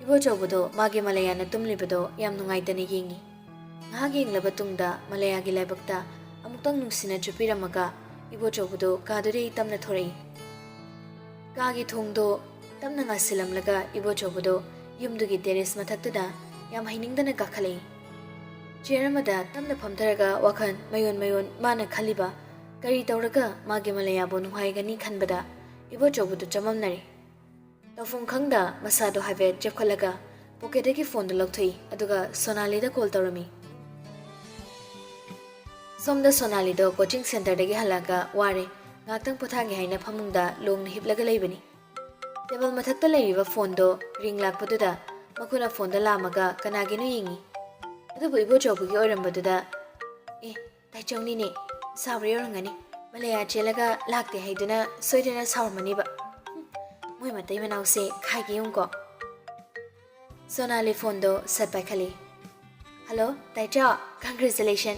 ꯏꯕꯣꯆꯧꯕꯗꯣ ꯃꯥꯒꯤ ꯃꯂꯌꯥꯅ ꯇꯨꯝꯂꯤꯕꯗꯣ ꯌꯥꯝ ꯅꯨꯡꯉꯥꯏꯇꯅ ꯌꯦꯡꯉꯤ꯫ ꯉꯥꯏꯍꯥꯛ ꯌꯦꯡꯂꯕ ꯇꯨꯡꯗ ꯃꯂꯌꯥꯒꯤ ꯂꯥꯏꯕꯛꯇ ꯑꯃꯨꯛꯇꯪ ꯅꯨꯡꯁꯤꯅ ꯆꯨꯞꯄꯤꯔꯝꯃꯒ ꯏꯕꯣꯆꯧꯕꯗꯣ ꯀꯥꯗꯨꯗꯒꯤ ꯇꯞꯅ ꯊꯣꯔꯛꯏ꯫ ꯀꯥꯒꯤ ꯊꯣꯡꯗꯣ ꯇꯞꯅ ꯉꯥꯁꯤꯜꯂꯝꯂꯒ ꯏꯕꯣꯆꯧꯕꯗꯣ ꯌꯨꯝꯗꯨꯒꯤ terrace ꯃꯊꯛꯇꯨꯗ ꯌꯥꯝ ꯍꯩꯅꯤꯡꯗꯅ ꯀꯥꯈꯠꯂꯛꯏ꯫ Chair ꯑꯃꯗ ꯇꯞꯅ ꯐꯝꯊꯔꯒ ꯋꯥꯈꯜ ꯃꯌꯣꯟ ꯃꯌꯣꯟ ꯃꯥꯅ ꯈꯜꯂꯤꯕ, ꯀꯔꯤ ꯇꯧꯔꯒ ꯃꯥꯒꯤ ꯃꯂꯌꯥꯕꯨ ꯅꯨꯡꯉꯥꯏꯒꯅꯤ ꯈꯟꯕꯗ ꯏꯕꯣꯆꯧꯕꯗꯨ ꯆꯃꯝꯅꯔꯦ꯫ ꯇꯧꯐꯝ ꯈꯪꯗ ꯃꯁꯥꯗꯣ ꯍꯥꯏꯐꯦꯠ ꯆꯦꯞꯈꯠꯂꯒ pocketꯇꯒꯤ phoneꯗꯨ ꯂꯧꯊꯣꯛꯏ, ꯑꯗꯨꯒ ꯁꯣꯅꯥꯂꯤꯗ call ꯇꯧꯔꯝꯃꯤ꯫ ꯁꯣꯝꯗ ꯁꯣꯅꯥꯂꯤꯗꯣ coaching centreꯗꯒꯤ ꯍꯜꯂꯛꯑꯒ ꯋꯥꯔꯦ, ꯉꯥꯛꯇꯪ ꯄꯣꯊꯥꯒꯦ ꯍꯥꯏꯅ ꯐꯃꯨꯡꯗ ꯂꯣꯡꯅ ꯍꯤꯞꯂꯒ ꯂꯩꯕꯅꯤ꯫ Table ꯃꯊꯛꯇ ꯂꯩꯔꯤꯕ phoneꯗꯣ ring ꯂꯥꯛꯄꯗꯨꯗ ꯃꯈꯨꯠꯅ phoneꯗ ꯂꯥꯝꯃꯒ ꯀꯅꯥꯒꯤꯅꯣ ꯌꯦꯡꯉꯤ꯫ ꯑꯗꯨꯕꯨ ꯏꯕꯣꯆꯧꯕꯒꯤ ꯑꯣꯏꯔꯝꯕꯗꯨꯗ, "ꯑꯦ, ꯇꯥꯏꯆꯧꯅꯤꯅꯦ, ꯁꯥꯎꯔꯦ ꯑꯣꯏꯔꯝꯒꯅꯤ꯫ ꯃꯂꯌꯥ ꯆꯦꯜꯂꯒ ꯂꯥꯛꯇꯦ ꯍꯥꯏꯗꯨꯅ ꯁꯣꯏꯗꯅ ꯁꯥꯎꯔꯝꯃꯅꯤꯕ꯫ ꯍꯨꯝ, ꯃꯣꯏ ꯃꯇꯩ ꯃꯅꯥꯎꯁꯦ ꯈꯥꯏꯒꯦ ꯌꯦꯡꯉꯨꯀꯣ꯫" ꯁꯣꯅꯥꯂꯤ phoneꯗꯣ ꯁꯠ ꯄꯥꯏꯈꯠꯂꯤ꯫ "Hello, ꯇꯥꯏꯆꯧ, congratulation꯫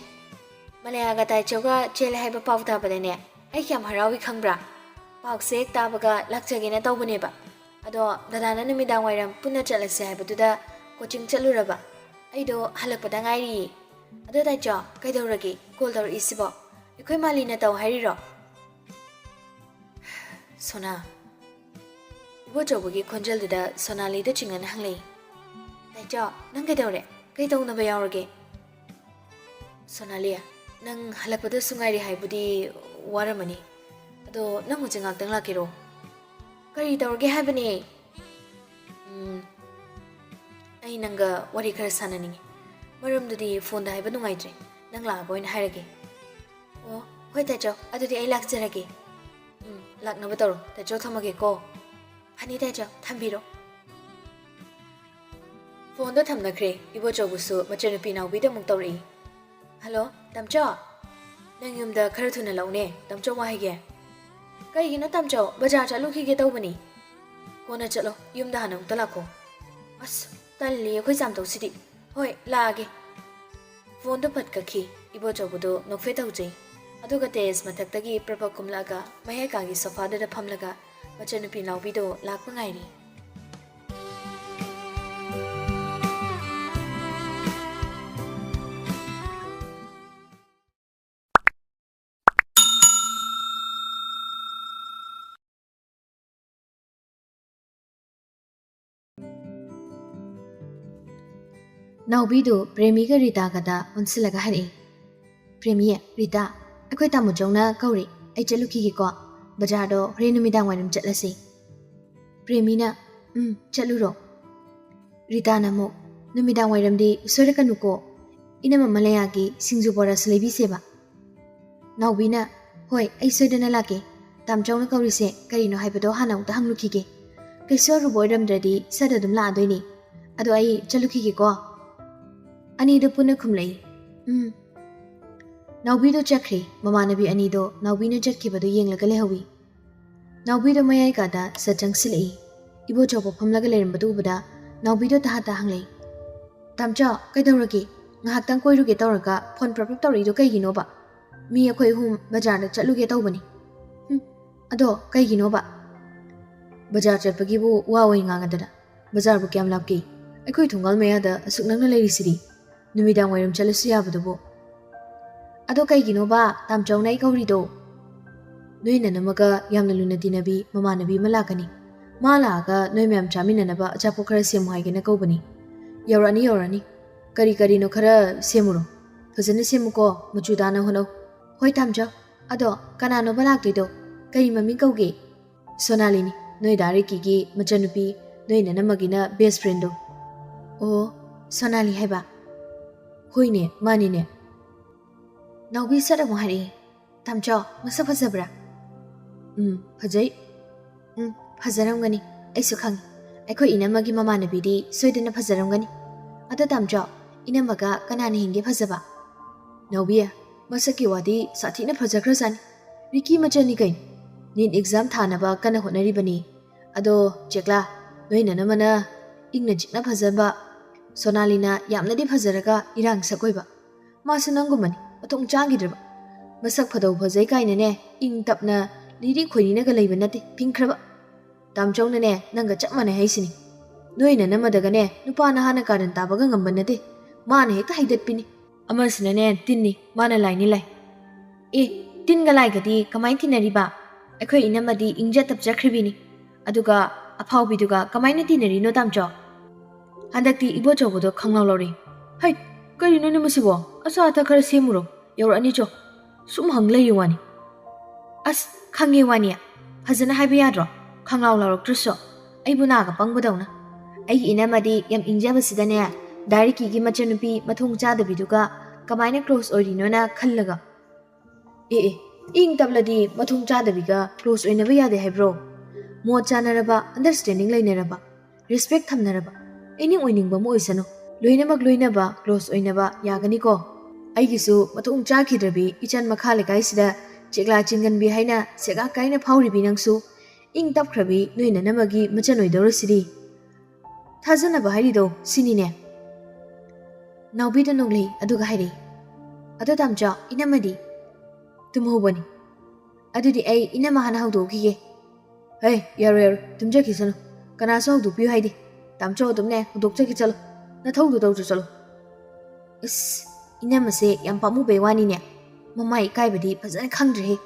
ꯃꯂꯌꯥꯒ ꯇꯥꯏꯆꯧꯒ ꯆꯦꯜꯂꯦ ꯍꯥꯏꯕ ꯄꯥꯎ ꯇꯥꯕꯗꯅꯦ ꯑꯩ ꯀꯌꯥꯝ ꯍꯔꯥꯎꯏ ꯈꯪꯕ꯭ꯔꯥ? ꯄꯥꯎꯁꯦ ꯍꯦꯛ ꯇꯥꯕꯒ ꯂꯥꯛꯆꯒꯦꯅ ꯇꯧꯕꯅꯦꯕ꯫ ꯑꯗꯣ ꯗꯗꯥꯅ ꯅꯨꯃꯤꯗꯥꯡ ꯋꯥꯏꯔꯝ ꯄꯨꯟꯅ ꯆꯠꯂꯁꯦ ꯍꯥꯏꯕꯗꯨꯗ coaching ꯆꯠꯂꯨꯔꯕ꯫ ꯑꯩꯗꯣ ꯍꯜꯂꯛꯄꯗ ꯉꯥꯏꯔꯤꯌꯦ꯫ ꯑꯗꯣ ꯇꯥꯏꯆꯧ, ꯀꯩꯗꯧꯔꯒꯦ call ꯇꯧꯔꯛꯏꯁꯤꯕꯣ? ꯑꯩꯈꯣꯏ ꯃꯥꯂꯤꯅ ꯇꯧ ꯍꯥꯏꯔꯤꯔꯣ?" ꯁꯣꯅꯥ꯫ ꯏꯕꯣꯆꯧꯕꯒꯤ ꯈꯣꯟꯖꯦꯜꯗꯨꯗ ꯁꯣꯅꯥꯂꯤꯗ ꯆꯤꯡꯅꯅ ꯍꯪꯂꯛꯏ꯫ "ꯇꯥꯏꯆꯧ, ꯅꯪ ꯀꯩꯗꯧꯔꯦ? ꯀꯩ ꯇꯧꯅꯕ ꯌꯥꯎꯔꯒꯦ?" ꯁꯣꯅꯥꯂꯤ, "ꯅꯪ ꯍꯜꯂꯛꯄꯗꯁꯨ ꯉꯥꯏꯔꯤ ꯍꯥꯏꯕꯨꯗꯤ ꯋꯥꯔꯝꯃꯅꯤ꯫ ꯑꯗꯣ ꯅꯪ ꯍꯧꯖꯤꯛ ꯉꯥꯛꯇꯪ ꯂꯥꯛꯀꯦꯔꯣ?" "ꯀꯔꯤ ꯇꯧꯔꯒꯦ ꯍꯥꯏꯕꯅꯦ?" "ꯎꯝ, ꯑꯩ ꯅꯪꯒ ꯋꯥꯔꯤ ꯈꯔ ꯁꯥꯟꯅꯅꯤꯡꯉꯤ꯫ ꯃꯔꯝꯗꯨꯗꯤ phoneꯗ ꯍꯥꯏꯕ ꯅꯨꯡꯉꯥꯏꯇ꯭ꯔꯦ꯫ ꯅꯪ ꯂꯥꯛꯑꯒ ꯑꯣꯏꯅ ꯍꯥꯏꯔꯒꯦ꯫" ꯑꯣ, ꯍꯣꯏ ꯇꯥꯆꯧ, ꯑꯗꯨꯗꯤ ꯑꯩ ꯂꯥꯛꯆꯔꯒꯦ꯫ ꯎꯝ, ꯂꯥꯛꯅꯕ ꯇꯧꯔꯣ꯫ ꯇꯥꯆꯧ, ꯊꯝꯃꯒꯦꯀꯣ꯫ ꯐꯅꯤ ꯇꯥꯆꯧ, ꯊꯝꯕꯤꯔꯣ꯫ ꯐꯣꯟꯗꯣ ꯊꯝꯅꯈ꯭ꯔꯦ꯫ ꯏꯕꯣꯆꯧꯕꯁꯨ ꯃꯆꯟꯅꯨꯄꯤ ꯅꯥꯎꯕꯤꯗ ꯑꯃꯨꯛ ꯇꯧꯔꯛꯏ꯫ "ꯍꯜꯂꯣ, ꯇꯥꯝꯆꯧ? ꯅꯪ ꯌꯨꯝꯗ ꯈꯔ ꯊꯨꯅ ꯂꯥꯛꯎꯅꯦ, ꯇꯥꯝꯆꯧ ꯋꯥ ꯍꯥꯏꯒꯦ꯫" "ꯀꯩꯒꯤꯅꯣ ꯇꯥꯝꯆꯧ? ꯕꯖꯥꯔ ꯆꯠꯂꯨꯈꯤꯒꯦ ꯇꯧꯕꯅꯤ꯫" "ꯀꯣꯟꯅ ꯆꯠꯂꯣ, ꯌꯨꯝꯗ ꯍꯥꯟꯅ ꯑꯃꯨꯛꯇ ꯂꯥꯛꯈꯣ꯫" "ꯑꯁ, ꯇꯜꯂꯤ ꯑꯩꯈꯣꯏ ꯆꯥꯝꯊꯧꯁꯤꯗꯤ꯫ ꯍꯣꯏ, ꯂꯥꯛꯑꯒꯦ꯫" ꯐꯣꯟꯗꯣ ꯄꯠ ꯀꯛꯈꯤ꯫ ꯏꯕꯣꯆꯧꯕꯗꯣ ꯅꯣꯛꯐꯦꯠ ꯇꯧꯖꯩ꯫ ꯑꯗꯨꯒ ꯇꯦꯔꯦꯁ ꯃꯊꯛꯇꯒꯤ ꯄ꯭ꯔꯄ ꯀꯨꯝꯂꯛꯑꯒ ꯃꯌꯥꯏ ꯀꯥꯒꯤ ꯁꯣꯐꯥꯗꯨꯗ ꯐꯝꯂꯒ ꯃꯆꯟꯅꯨꯄꯤ ꯅꯥꯎꯕꯤꯗꯣ ꯂꯥꯛꯄ ꯉꯥꯏꯔꯤ꯫ ꯅꯥꯎꯕꯤꯗꯨ ꯄ꯭ꯔꯦꯃꯤꯒ ꯔꯤꯇꯥꯒꯗ ꯑꯣꯟꯁꯤꯜꯂꯒ ꯍꯥꯏꯔꯛꯏ, "ꯄ꯭ꯔꯦꯃꯤ, ꯔꯤꯇꯥ, ꯑꯩꯈꯣꯏ ꯇꯥꯃꯣ ꯆꯧꯅ ꯀꯧꯔꯤ꯫ ꯑꯩ ꯆꯠꯂꯨꯈꯤꯒꯦꯀꯣ꯫ ꯕꯖꯥꯔꯗꯣ ꯍꯣꯔꯦꯟ ꯅꯨꯃꯤꯗꯥꯡ ꯋꯥꯏꯔꯝ ꯆꯠꯂꯁꯤ꯫" ꯄ꯭ꯔꯦꯃꯤꯅ, "ꯎꯝ, ꯆꯠꯂꯨꯔꯣ꯫" ꯔꯤꯇꯥꯅ ꯑꯃꯨꯛ, "ꯅꯨꯃꯤꯗꯥꯡ ꯋꯥꯏꯔꯝꯗꯤ ꯁꯣꯏꯔꯛꯀꯅꯨꯀꯣ꯫ ꯏꯅꯝꯃ ꯃꯂꯌꯥꯒꯤ ꯁꯤꯡꯖꯨ ꯕꯣꯔꯥꯁꯨ ꯂꯩꯕꯤꯁꯦꯕ꯫" ꯅꯥꯎꯕꯤꯅ, "ꯍꯣꯏ, ꯑꯩ ꯁꯣꯏꯗꯅ ꯂꯥꯛꯀꯦ꯫ ꯇꯥꯝꯆꯧꯅ ꯀꯧꯔꯤꯁꯦ ꯀꯔꯤꯅꯣ ꯍꯥꯏꯕꯗꯣ ꯍꯥꯟꯅ ꯑꯃꯨꯛꯇ ꯍꯪꯂꯨꯈꯤꯒꯦ꯫ ꯀꯩꯁꯨ ꯑꯔꯨꯕ ꯑꯣꯏꯔꯝꯗ꯭ꯔꯗꯤ ꯁꯠ ꯑꯗꯨꯝ ꯂꯥꯛꯑꯗꯣꯏꯅꯤ꯫ ꯑꯗꯣ ꯑꯩ ꯆꯠꯂꯨꯈꯤꯒꯦꯀꯣ꯫" ꯑꯅꯤꯗꯨ ꯄꯨꯟꯅ ꯈꯨꯝꯂꯛꯏ, "ꯎꯝ꯫" ꯅꯥꯎꯕꯤꯗꯣ ꯆꯠꯈ꯭ꯔꯦ꯫ ꯃꯃꯥꯟꯅꯕꯤ ꯑꯅꯤꯗꯣ ꯅꯥꯎꯕꯤꯅ ꯆꯠꯈꯤꯕꯗꯣ ꯌꯦꯡꯂꯒ ꯂꯩꯍꯧꯏ꯫ ꯅꯥꯎꯕꯤꯗꯣ ꯃꯌꯥꯏ ꯀꯥꯗ ꯁꯠ ꯆꯪꯁꯤꯜꯂꯛꯏ꯫ ꯏꯕꯣꯆꯧꯕ ꯐꯝꯂꯒ ꯂꯩꯔꯝꯕꯗꯨ ꯎꯕꯗ ꯅꯥꯎꯕꯤꯗꯣ ꯇꯍꯥ ꯇꯍꯥ ꯍꯪꯂꯛꯏ, "ꯇꯥꯝꯆꯧ, ꯀꯩꯗꯧꯔꯒꯦ? ꯉꯥꯏꯍꯥꯛꯇꯪ ꯀꯣꯏꯔꯨꯒꯦ ꯇꯧꯔꯒ ꯐꯣꯟ ꯄ꯭ꯔꯞ ꯄ꯭ꯔꯞ ꯇꯧꯔꯛꯏꯗꯣ ꯀꯩꯒꯤꯅꯣꯕ? ꯃꯤ ꯑꯩꯈꯣꯏ ꯑꯍꯨꯝ ꯕꯖꯥꯔꯗ ꯆꯠꯂꯨꯒꯦ ꯇꯧꯕꯅꯤ꯫" "ꯍꯨꯝ, ꯑꯗꯣ ꯀꯩꯒꯤꯅꯣꯕ?" "ꯕꯖꯥꯔ ꯆꯠꯄꯒꯤꯕꯨ ꯋꯥ ꯑꯣꯏ ꯉꯥꯡꯉꯗꯅ꯫ ꯕꯖꯥꯔꯕꯨ ꯀꯌꯥꯝ ꯂꯥꯞꯀꯦ? ꯑꯩꯈꯣꯏ ꯊꯣꯡꯒꯥꯜ ꯃꯌꯥꯗ ꯑꯁꯨꯛ ꯅꯛꯅ ꯂꯩꯔꯤꯁꯤꯗꯤ꯫ ꯅꯨꯃꯤꯗꯥꯡ ꯋꯥꯏꯔꯝ ꯆꯠꯂꯁꯨ ꯌꯥꯕꯗꯨꯕꯨ꯫" "ꯑꯗꯣ ꯀꯩꯒꯤꯅꯣꯕ ꯇꯥꯝꯆꯧꯅ ꯑꯩ ꯀꯧꯔꯤꯗꯣ?" "ꯅꯣꯏ ꯅꯅꯝꯃꯒ ꯌꯥꯝꯅ ꯂꯨꯅ ꯇꯤꯟꯅꯕꯤ ꯃꯃꯥꯟꯅꯕꯤ ꯑꯃ ꯂꯥꯛꯀꯅꯤ꯫ ꯃꯥ ꯂꯥꯛꯑꯒ ꯅꯣꯏ ꯃꯌꯥꯝ ꯆꯥꯃꯤꯟꯅꯅꯕ ꯑꯆꯥꯄꯣꯠ ꯈꯔ ꯁꯦꯝꯃꯨ ꯍꯥꯏꯒꯦꯅ ꯀꯧꯕꯅꯤ꯫ ꯌꯧꯔꯛꯑꯅꯤ, ꯌꯧꯔꯛꯑꯅꯤ꯫ ꯀꯔꯤ ꯀꯔꯤꯅꯣ ꯈꯔ ꯁꯦꯝꯃꯨꯔꯣ꯫ ꯐꯖꯅ ꯁꯦꯝꯃꯨꯀꯣ, ꯃꯆꯨ ꯇꯥꯅ ꯍꯣꯠꯅꯧ꯫" "ꯍꯣꯏ ꯇꯥꯝꯆꯧ꯫ ꯑꯗꯣ ꯀꯅꯥꯅꯣꯕ ꯂꯥꯛꯇꯣꯏꯗꯣ? ꯀꯔꯤ ꯃꯃꯤꯡ ꯀꯧꯒꯦ?" "ꯁꯣꯅꯥꯂꯤꯅꯤ, ꯅꯣꯏ ꯗꯥ ꯔꯤꯀꯤꯒꯤ ꯃꯆꯟꯅꯨꯄꯤ, ꯅꯣꯏ ꯅꯅꯝꯃꯒꯤꯅ ꯕꯦꯁ ꯐ꯭ꯔꯦꯟꯗꯣ꯫" "ꯑꯣ, ꯁꯣꯅꯥꯂꯤ ꯍꯥꯏꯕ?" "ꯍꯣꯏꯅꯦ, ꯃꯥꯅꯤꯅꯦ꯫" ꯅꯥꯎꯕꯤ ꯁꯠ ꯑꯃꯨꯛ ꯍꯥꯏꯔꯛꯏ, "ꯇꯥꯝꯆꯧ, ꯃꯁꯛ ꯐꯖꯕ꯭ꯔꯥ?" "ꯎꯝ, ꯐꯖꯩ꯫" "ꯎꯝ, ꯐꯖꯔꯝꯒꯅꯤ꯫ ꯑꯩꯁꯨ ꯈꯪꯉꯤ꯫ ꯑꯩꯈꯣꯏ ꯏꯅꯝꯃꯒꯤ ꯃꯃꯥꯟꯅꯕꯤꯗꯤ ꯁꯣꯏꯗꯅ ꯐꯖꯔꯝꯒꯅꯤ꯫ ꯑꯗꯣ ꯇꯥꯝꯆꯧ, ꯏꯅꯝꯃꯒ ꯀꯅꯥꯅ ꯍꯦꯟꯒꯦ ꯐꯖꯕ?" "ꯅꯥꯎꯕꯤ, ꯃꯁꯛꯀꯤ ꯋꯥꯗꯤ ꯁꯥꯊꯤꯅ ꯐꯖꯈ꯭ꯔꯖꯥꯠꯅꯤ꯫ ꯔꯤꯀꯤ ꯃꯆꯟꯅꯤ ꯀꯩꯅꯣ꯫ ꯅꯤꯠ ꯑꯦꯛꯖꯥꯝ ꯊꯥꯅꯕ ꯀꯟꯅ ꯍꯣꯠꯅꯔꯤꯕꯅꯤ꯫ ꯑꯗꯣ ꯆꯦꯛꯂꯥ, ꯅꯣꯏ ꯅꯅꯝꯃꯅ ꯏꯪꯅ ꯆꯤꯛꯅ ꯐꯖꯕ, ꯁꯣꯅꯥꯂꯤꯅ ꯌꯥꯝꯅꯗꯤ ꯐꯖꯔꯒ ꯏꯔꯥꯡ ꯁꯛ ꯑꯣꯏꯕ꯫ ꯃꯥꯁꯨ ꯅꯪꯒꯨꯝꯕꯅꯤ, ꯃꯊꯣꯡ ꯆꯥꯈꯤꯗ꯭ꯔꯕ꯫ ꯃꯁꯛ ꯐꯗꯧ ꯐꯖꯩ ꯀꯥꯏꯅꯅꯦ, ꯏꯪ ꯇꯞꯅ ꯂꯤꯔꯤ ꯈꯣꯏꯔꯤꯅꯒ ꯂꯩꯕ ꯅꯠꯇꯦ, ꯐꯤꯡꯈ꯭ꯔꯕ꯫ ꯇꯥꯝꯆꯧꯅꯅꯦ, ꯅꯪꯒ ꯆꯞ ꯃꯥꯟꯅꯩ ꯍꯥꯏꯁꯤꯅꯤ꯫ ꯅꯣꯏ ꯅꯅꯝꯃꯗꯒꯅꯦ ꯅꯨꯄꯥ ꯅꯍꯥꯅ ꯀꯥꯔꯟ ꯇꯥꯕꯒ ꯉꯝꯕ ꯅꯠꯇꯦ꯫ ꯃꯥꯅ ꯍꯦꯛꯇ ꯍꯩꯗꯠꯄꯤꯅꯤ꯫ ꯑꯃꯁꯤꯅꯅꯦ ꯇꯤꯟꯅꯤ, ꯃꯥꯅ ꯂꯥꯏꯅꯤ ꯂꯥꯏ꯫ ꯑꯦ, ꯇꯤꯟꯒ ꯂꯥꯏꯒꯗꯤ ꯀꯃꯥꯏꯅ ꯇꯤꯟꯅꯔꯤꯕ? ꯑꯩꯈꯣꯏ ꯏꯅꯝꯃꯗꯤ ꯏꯪꯖ ꯇꯞꯆꯈ꯭ꯔꯤꯕꯤꯅꯤ꯫ ꯑꯗꯨꯒ ꯑꯐꯥꯎꯕꯤꯗꯨꯒ ꯀꯃꯥꯏꯅ ꯇꯤꯟꯅꯔꯤꯅꯣ, ꯇꯥꯝꯆꯧ?" ꯍꯟꯗꯛꯇꯤ ꯏꯕꯣꯆꯧꯕꯗꯣ ꯈꯪꯂꯥꯎ ꯂꯧꯔꯦ꯫ "ꯍꯩ, ꯀꯔꯤꯅꯣꯅꯦ ꯃꯁꯤꯕꯣ? ꯑꯆꯥ ꯑꯊꯛ ꯈꯔ ꯁꯦꯝꯃꯨꯔꯣ, ꯌꯧꯔꯛꯑꯅꯤ ꯆꯣ꯫ ꯁꯨꯝ ꯍꯪ ꯂꯩꯌꯨ ꯋꯥꯅꯤ꯫" "ꯑꯁ, ꯈꯪꯉꯦ ꯋꯥꯅꯤ꯫ ꯐꯖꯅ ꯍꯥꯏꯕ ꯌꯥꯗ꯭ꯔꯣ? ꯈꯪꯂꯥꯎ ꯂꯥꯎꯔꯛꯇ꯭ꯔꯁꯨ꯫ ꯑꯩꯕꯨ ꯅꯥꯒ ꯄꯪꯕꯗꯧꯅ꯫ ꯑꯩꯒꯤ ꯏꯅꯝꯃꯗꯤ ꯌꯥꯝ ꯏꯪꯖꯕꯁꯤꯗꯅꯦ, ꯗꯥ ꯔꯤꯀꯤꯒꯤ ꯃꯆꯟꯅꯨꯄꯤ ꯃꯊꯣꯡ ꯆꯥꯗꯕꯤꯗꯨꯒ ꯀꯃꯥꯏꯅ ꯀ꯭ꯂꯣꯁ ꯑꯣꯏꯔꯤꯅꯣꯅ ꯈꯜꯂꯒ꯫" "ꯑꯦ ꯑꯦ, ꯏꯪ ꯇꯞꯂꯗꯤ ꯃꯊꯣꯡ ꯆꯥꯗꯕꯤꯒ ꯀ꯭ꯂꯣꯁ ꯑꯣꯏꯅꯕ ꯌꯥꯗꯦ ꯍꯥꯏꯕ꯭ꯔꯣ? ꯃꯣꯠ ꯆꯥꯅꯔꯕ, ꯑꯟꯗꯔꯁ꯭ꯇꯦꯟꯗꯤꯡ ꯂꯩꯅꯔꯕ, ꯔꯦꯁꯄꯦꯛ ꯊꯝꯅꯔꯕ, ꯑꯦꯅꯤ ꯑꯣꯏꯅꯤꯡꯕ ꯑꯃ ꯑꯣꯏꯁꯅꯨ, ꯂꯣꯏꯅꯃꯛ ꯂꯣꯏꯅꯕ, ꯀ꯭ꯂꯣꯁ ꯑꯣꯏꯅꯕ ꯌꯥꯒꯅꯤꯀꯣ꯫ ꯑꯩꯒꯤꯁꯨ ꯃꯊꯣꯡ ꯆꯥꯈꯤꯗ꯭ꯔꯕꯤ ꯏꯆꯟ ꯃꯈꯥ ꯂꯩꯀꯥꯏꯁꯤꯗ ꯆꯦꯛꯂꯥ ꯆꯤꯡꯒꯟꯕꯤ ꯍꯥꯏꯅ ꯁꯦꯒꯥꯛ ꯀꯥꯏꯅ ꯐꯥꯎꯔꯤꯕꯤ ꯅꯪꯁꯨ ꯏꯪ ꯇꯞꯈ꯭ꯔꯕꯤ ꯅꯣꯏ ꯅꯅꯝꯃꯒꯤ ꯃꯆꯟ ꯑꯣꯏꯗꯧꯔꯁꯤꯗꯤ꯫" ꯊꯥꯖꯅꯕ ꯍꯥꯏꯔꯤꯗꯣ ꯁꯤꯅꯤꯅꯦ꯫ ꯅꯥꯎꯕꯤꯗ ꯅꯣꯛꯂꯛꯏ, ꯑꯗꯨꯒ ꯍꯥꯏꯔꯛꯏ, "ꯑꯗꯣ ꯇꯥꯝꯆꯧ, ꯏꯅꯝꯃꯗꯤ?" "ꯇꯨꯝꯍꯧꯕꯅꯤ꯫ ꯑꯗꯨꯗꯤ ꯑꯩ ꯏꯅꯝꯃ ꯍꯥꯟꯅ ꯍꯧꯗꯣꯛꯈꯤꯒꯦ꯫" "ꯍꯩ, ꯌꯥꯔꯣꯏ, ꯌꯥꯔꯣꯏ, ꯇꯨꯝꯖꯈꯤꯁꯅꯨ꯫ ꯀꯅꯥꯁꯨ ꯍꯧꯗꯣꯛꯄꯤꯌꯨ ꯍꯥꯏꯗꯦ꯫ ꯇꯥꯝꯆꯧ ꯑꯗꯨꯝꯅꯦ ꯍꯧꯗꯣꯛꯆꯒꯦ, ꯆꯠꯂꯣ꯫ ꯅꯊꯧꯗꯨ ꯇꯧꯖ ꯆꯠꯂꯣ꯫" "ꯏꯁ, ꯏꯅꯝꯃꯁꯦ ꯌꯥꯝ ꯄꯥꯝꯃꯨꯕꯩ ꯋꯥꯅꯤꯅꯦ꯫ ꯃꯃꯥ ꯏꯀꯥꯏꯕꯗꯤ ꯐꯖꯅ ꯈꯪꯗ꯭ꯔꯦꯍꯦ꯫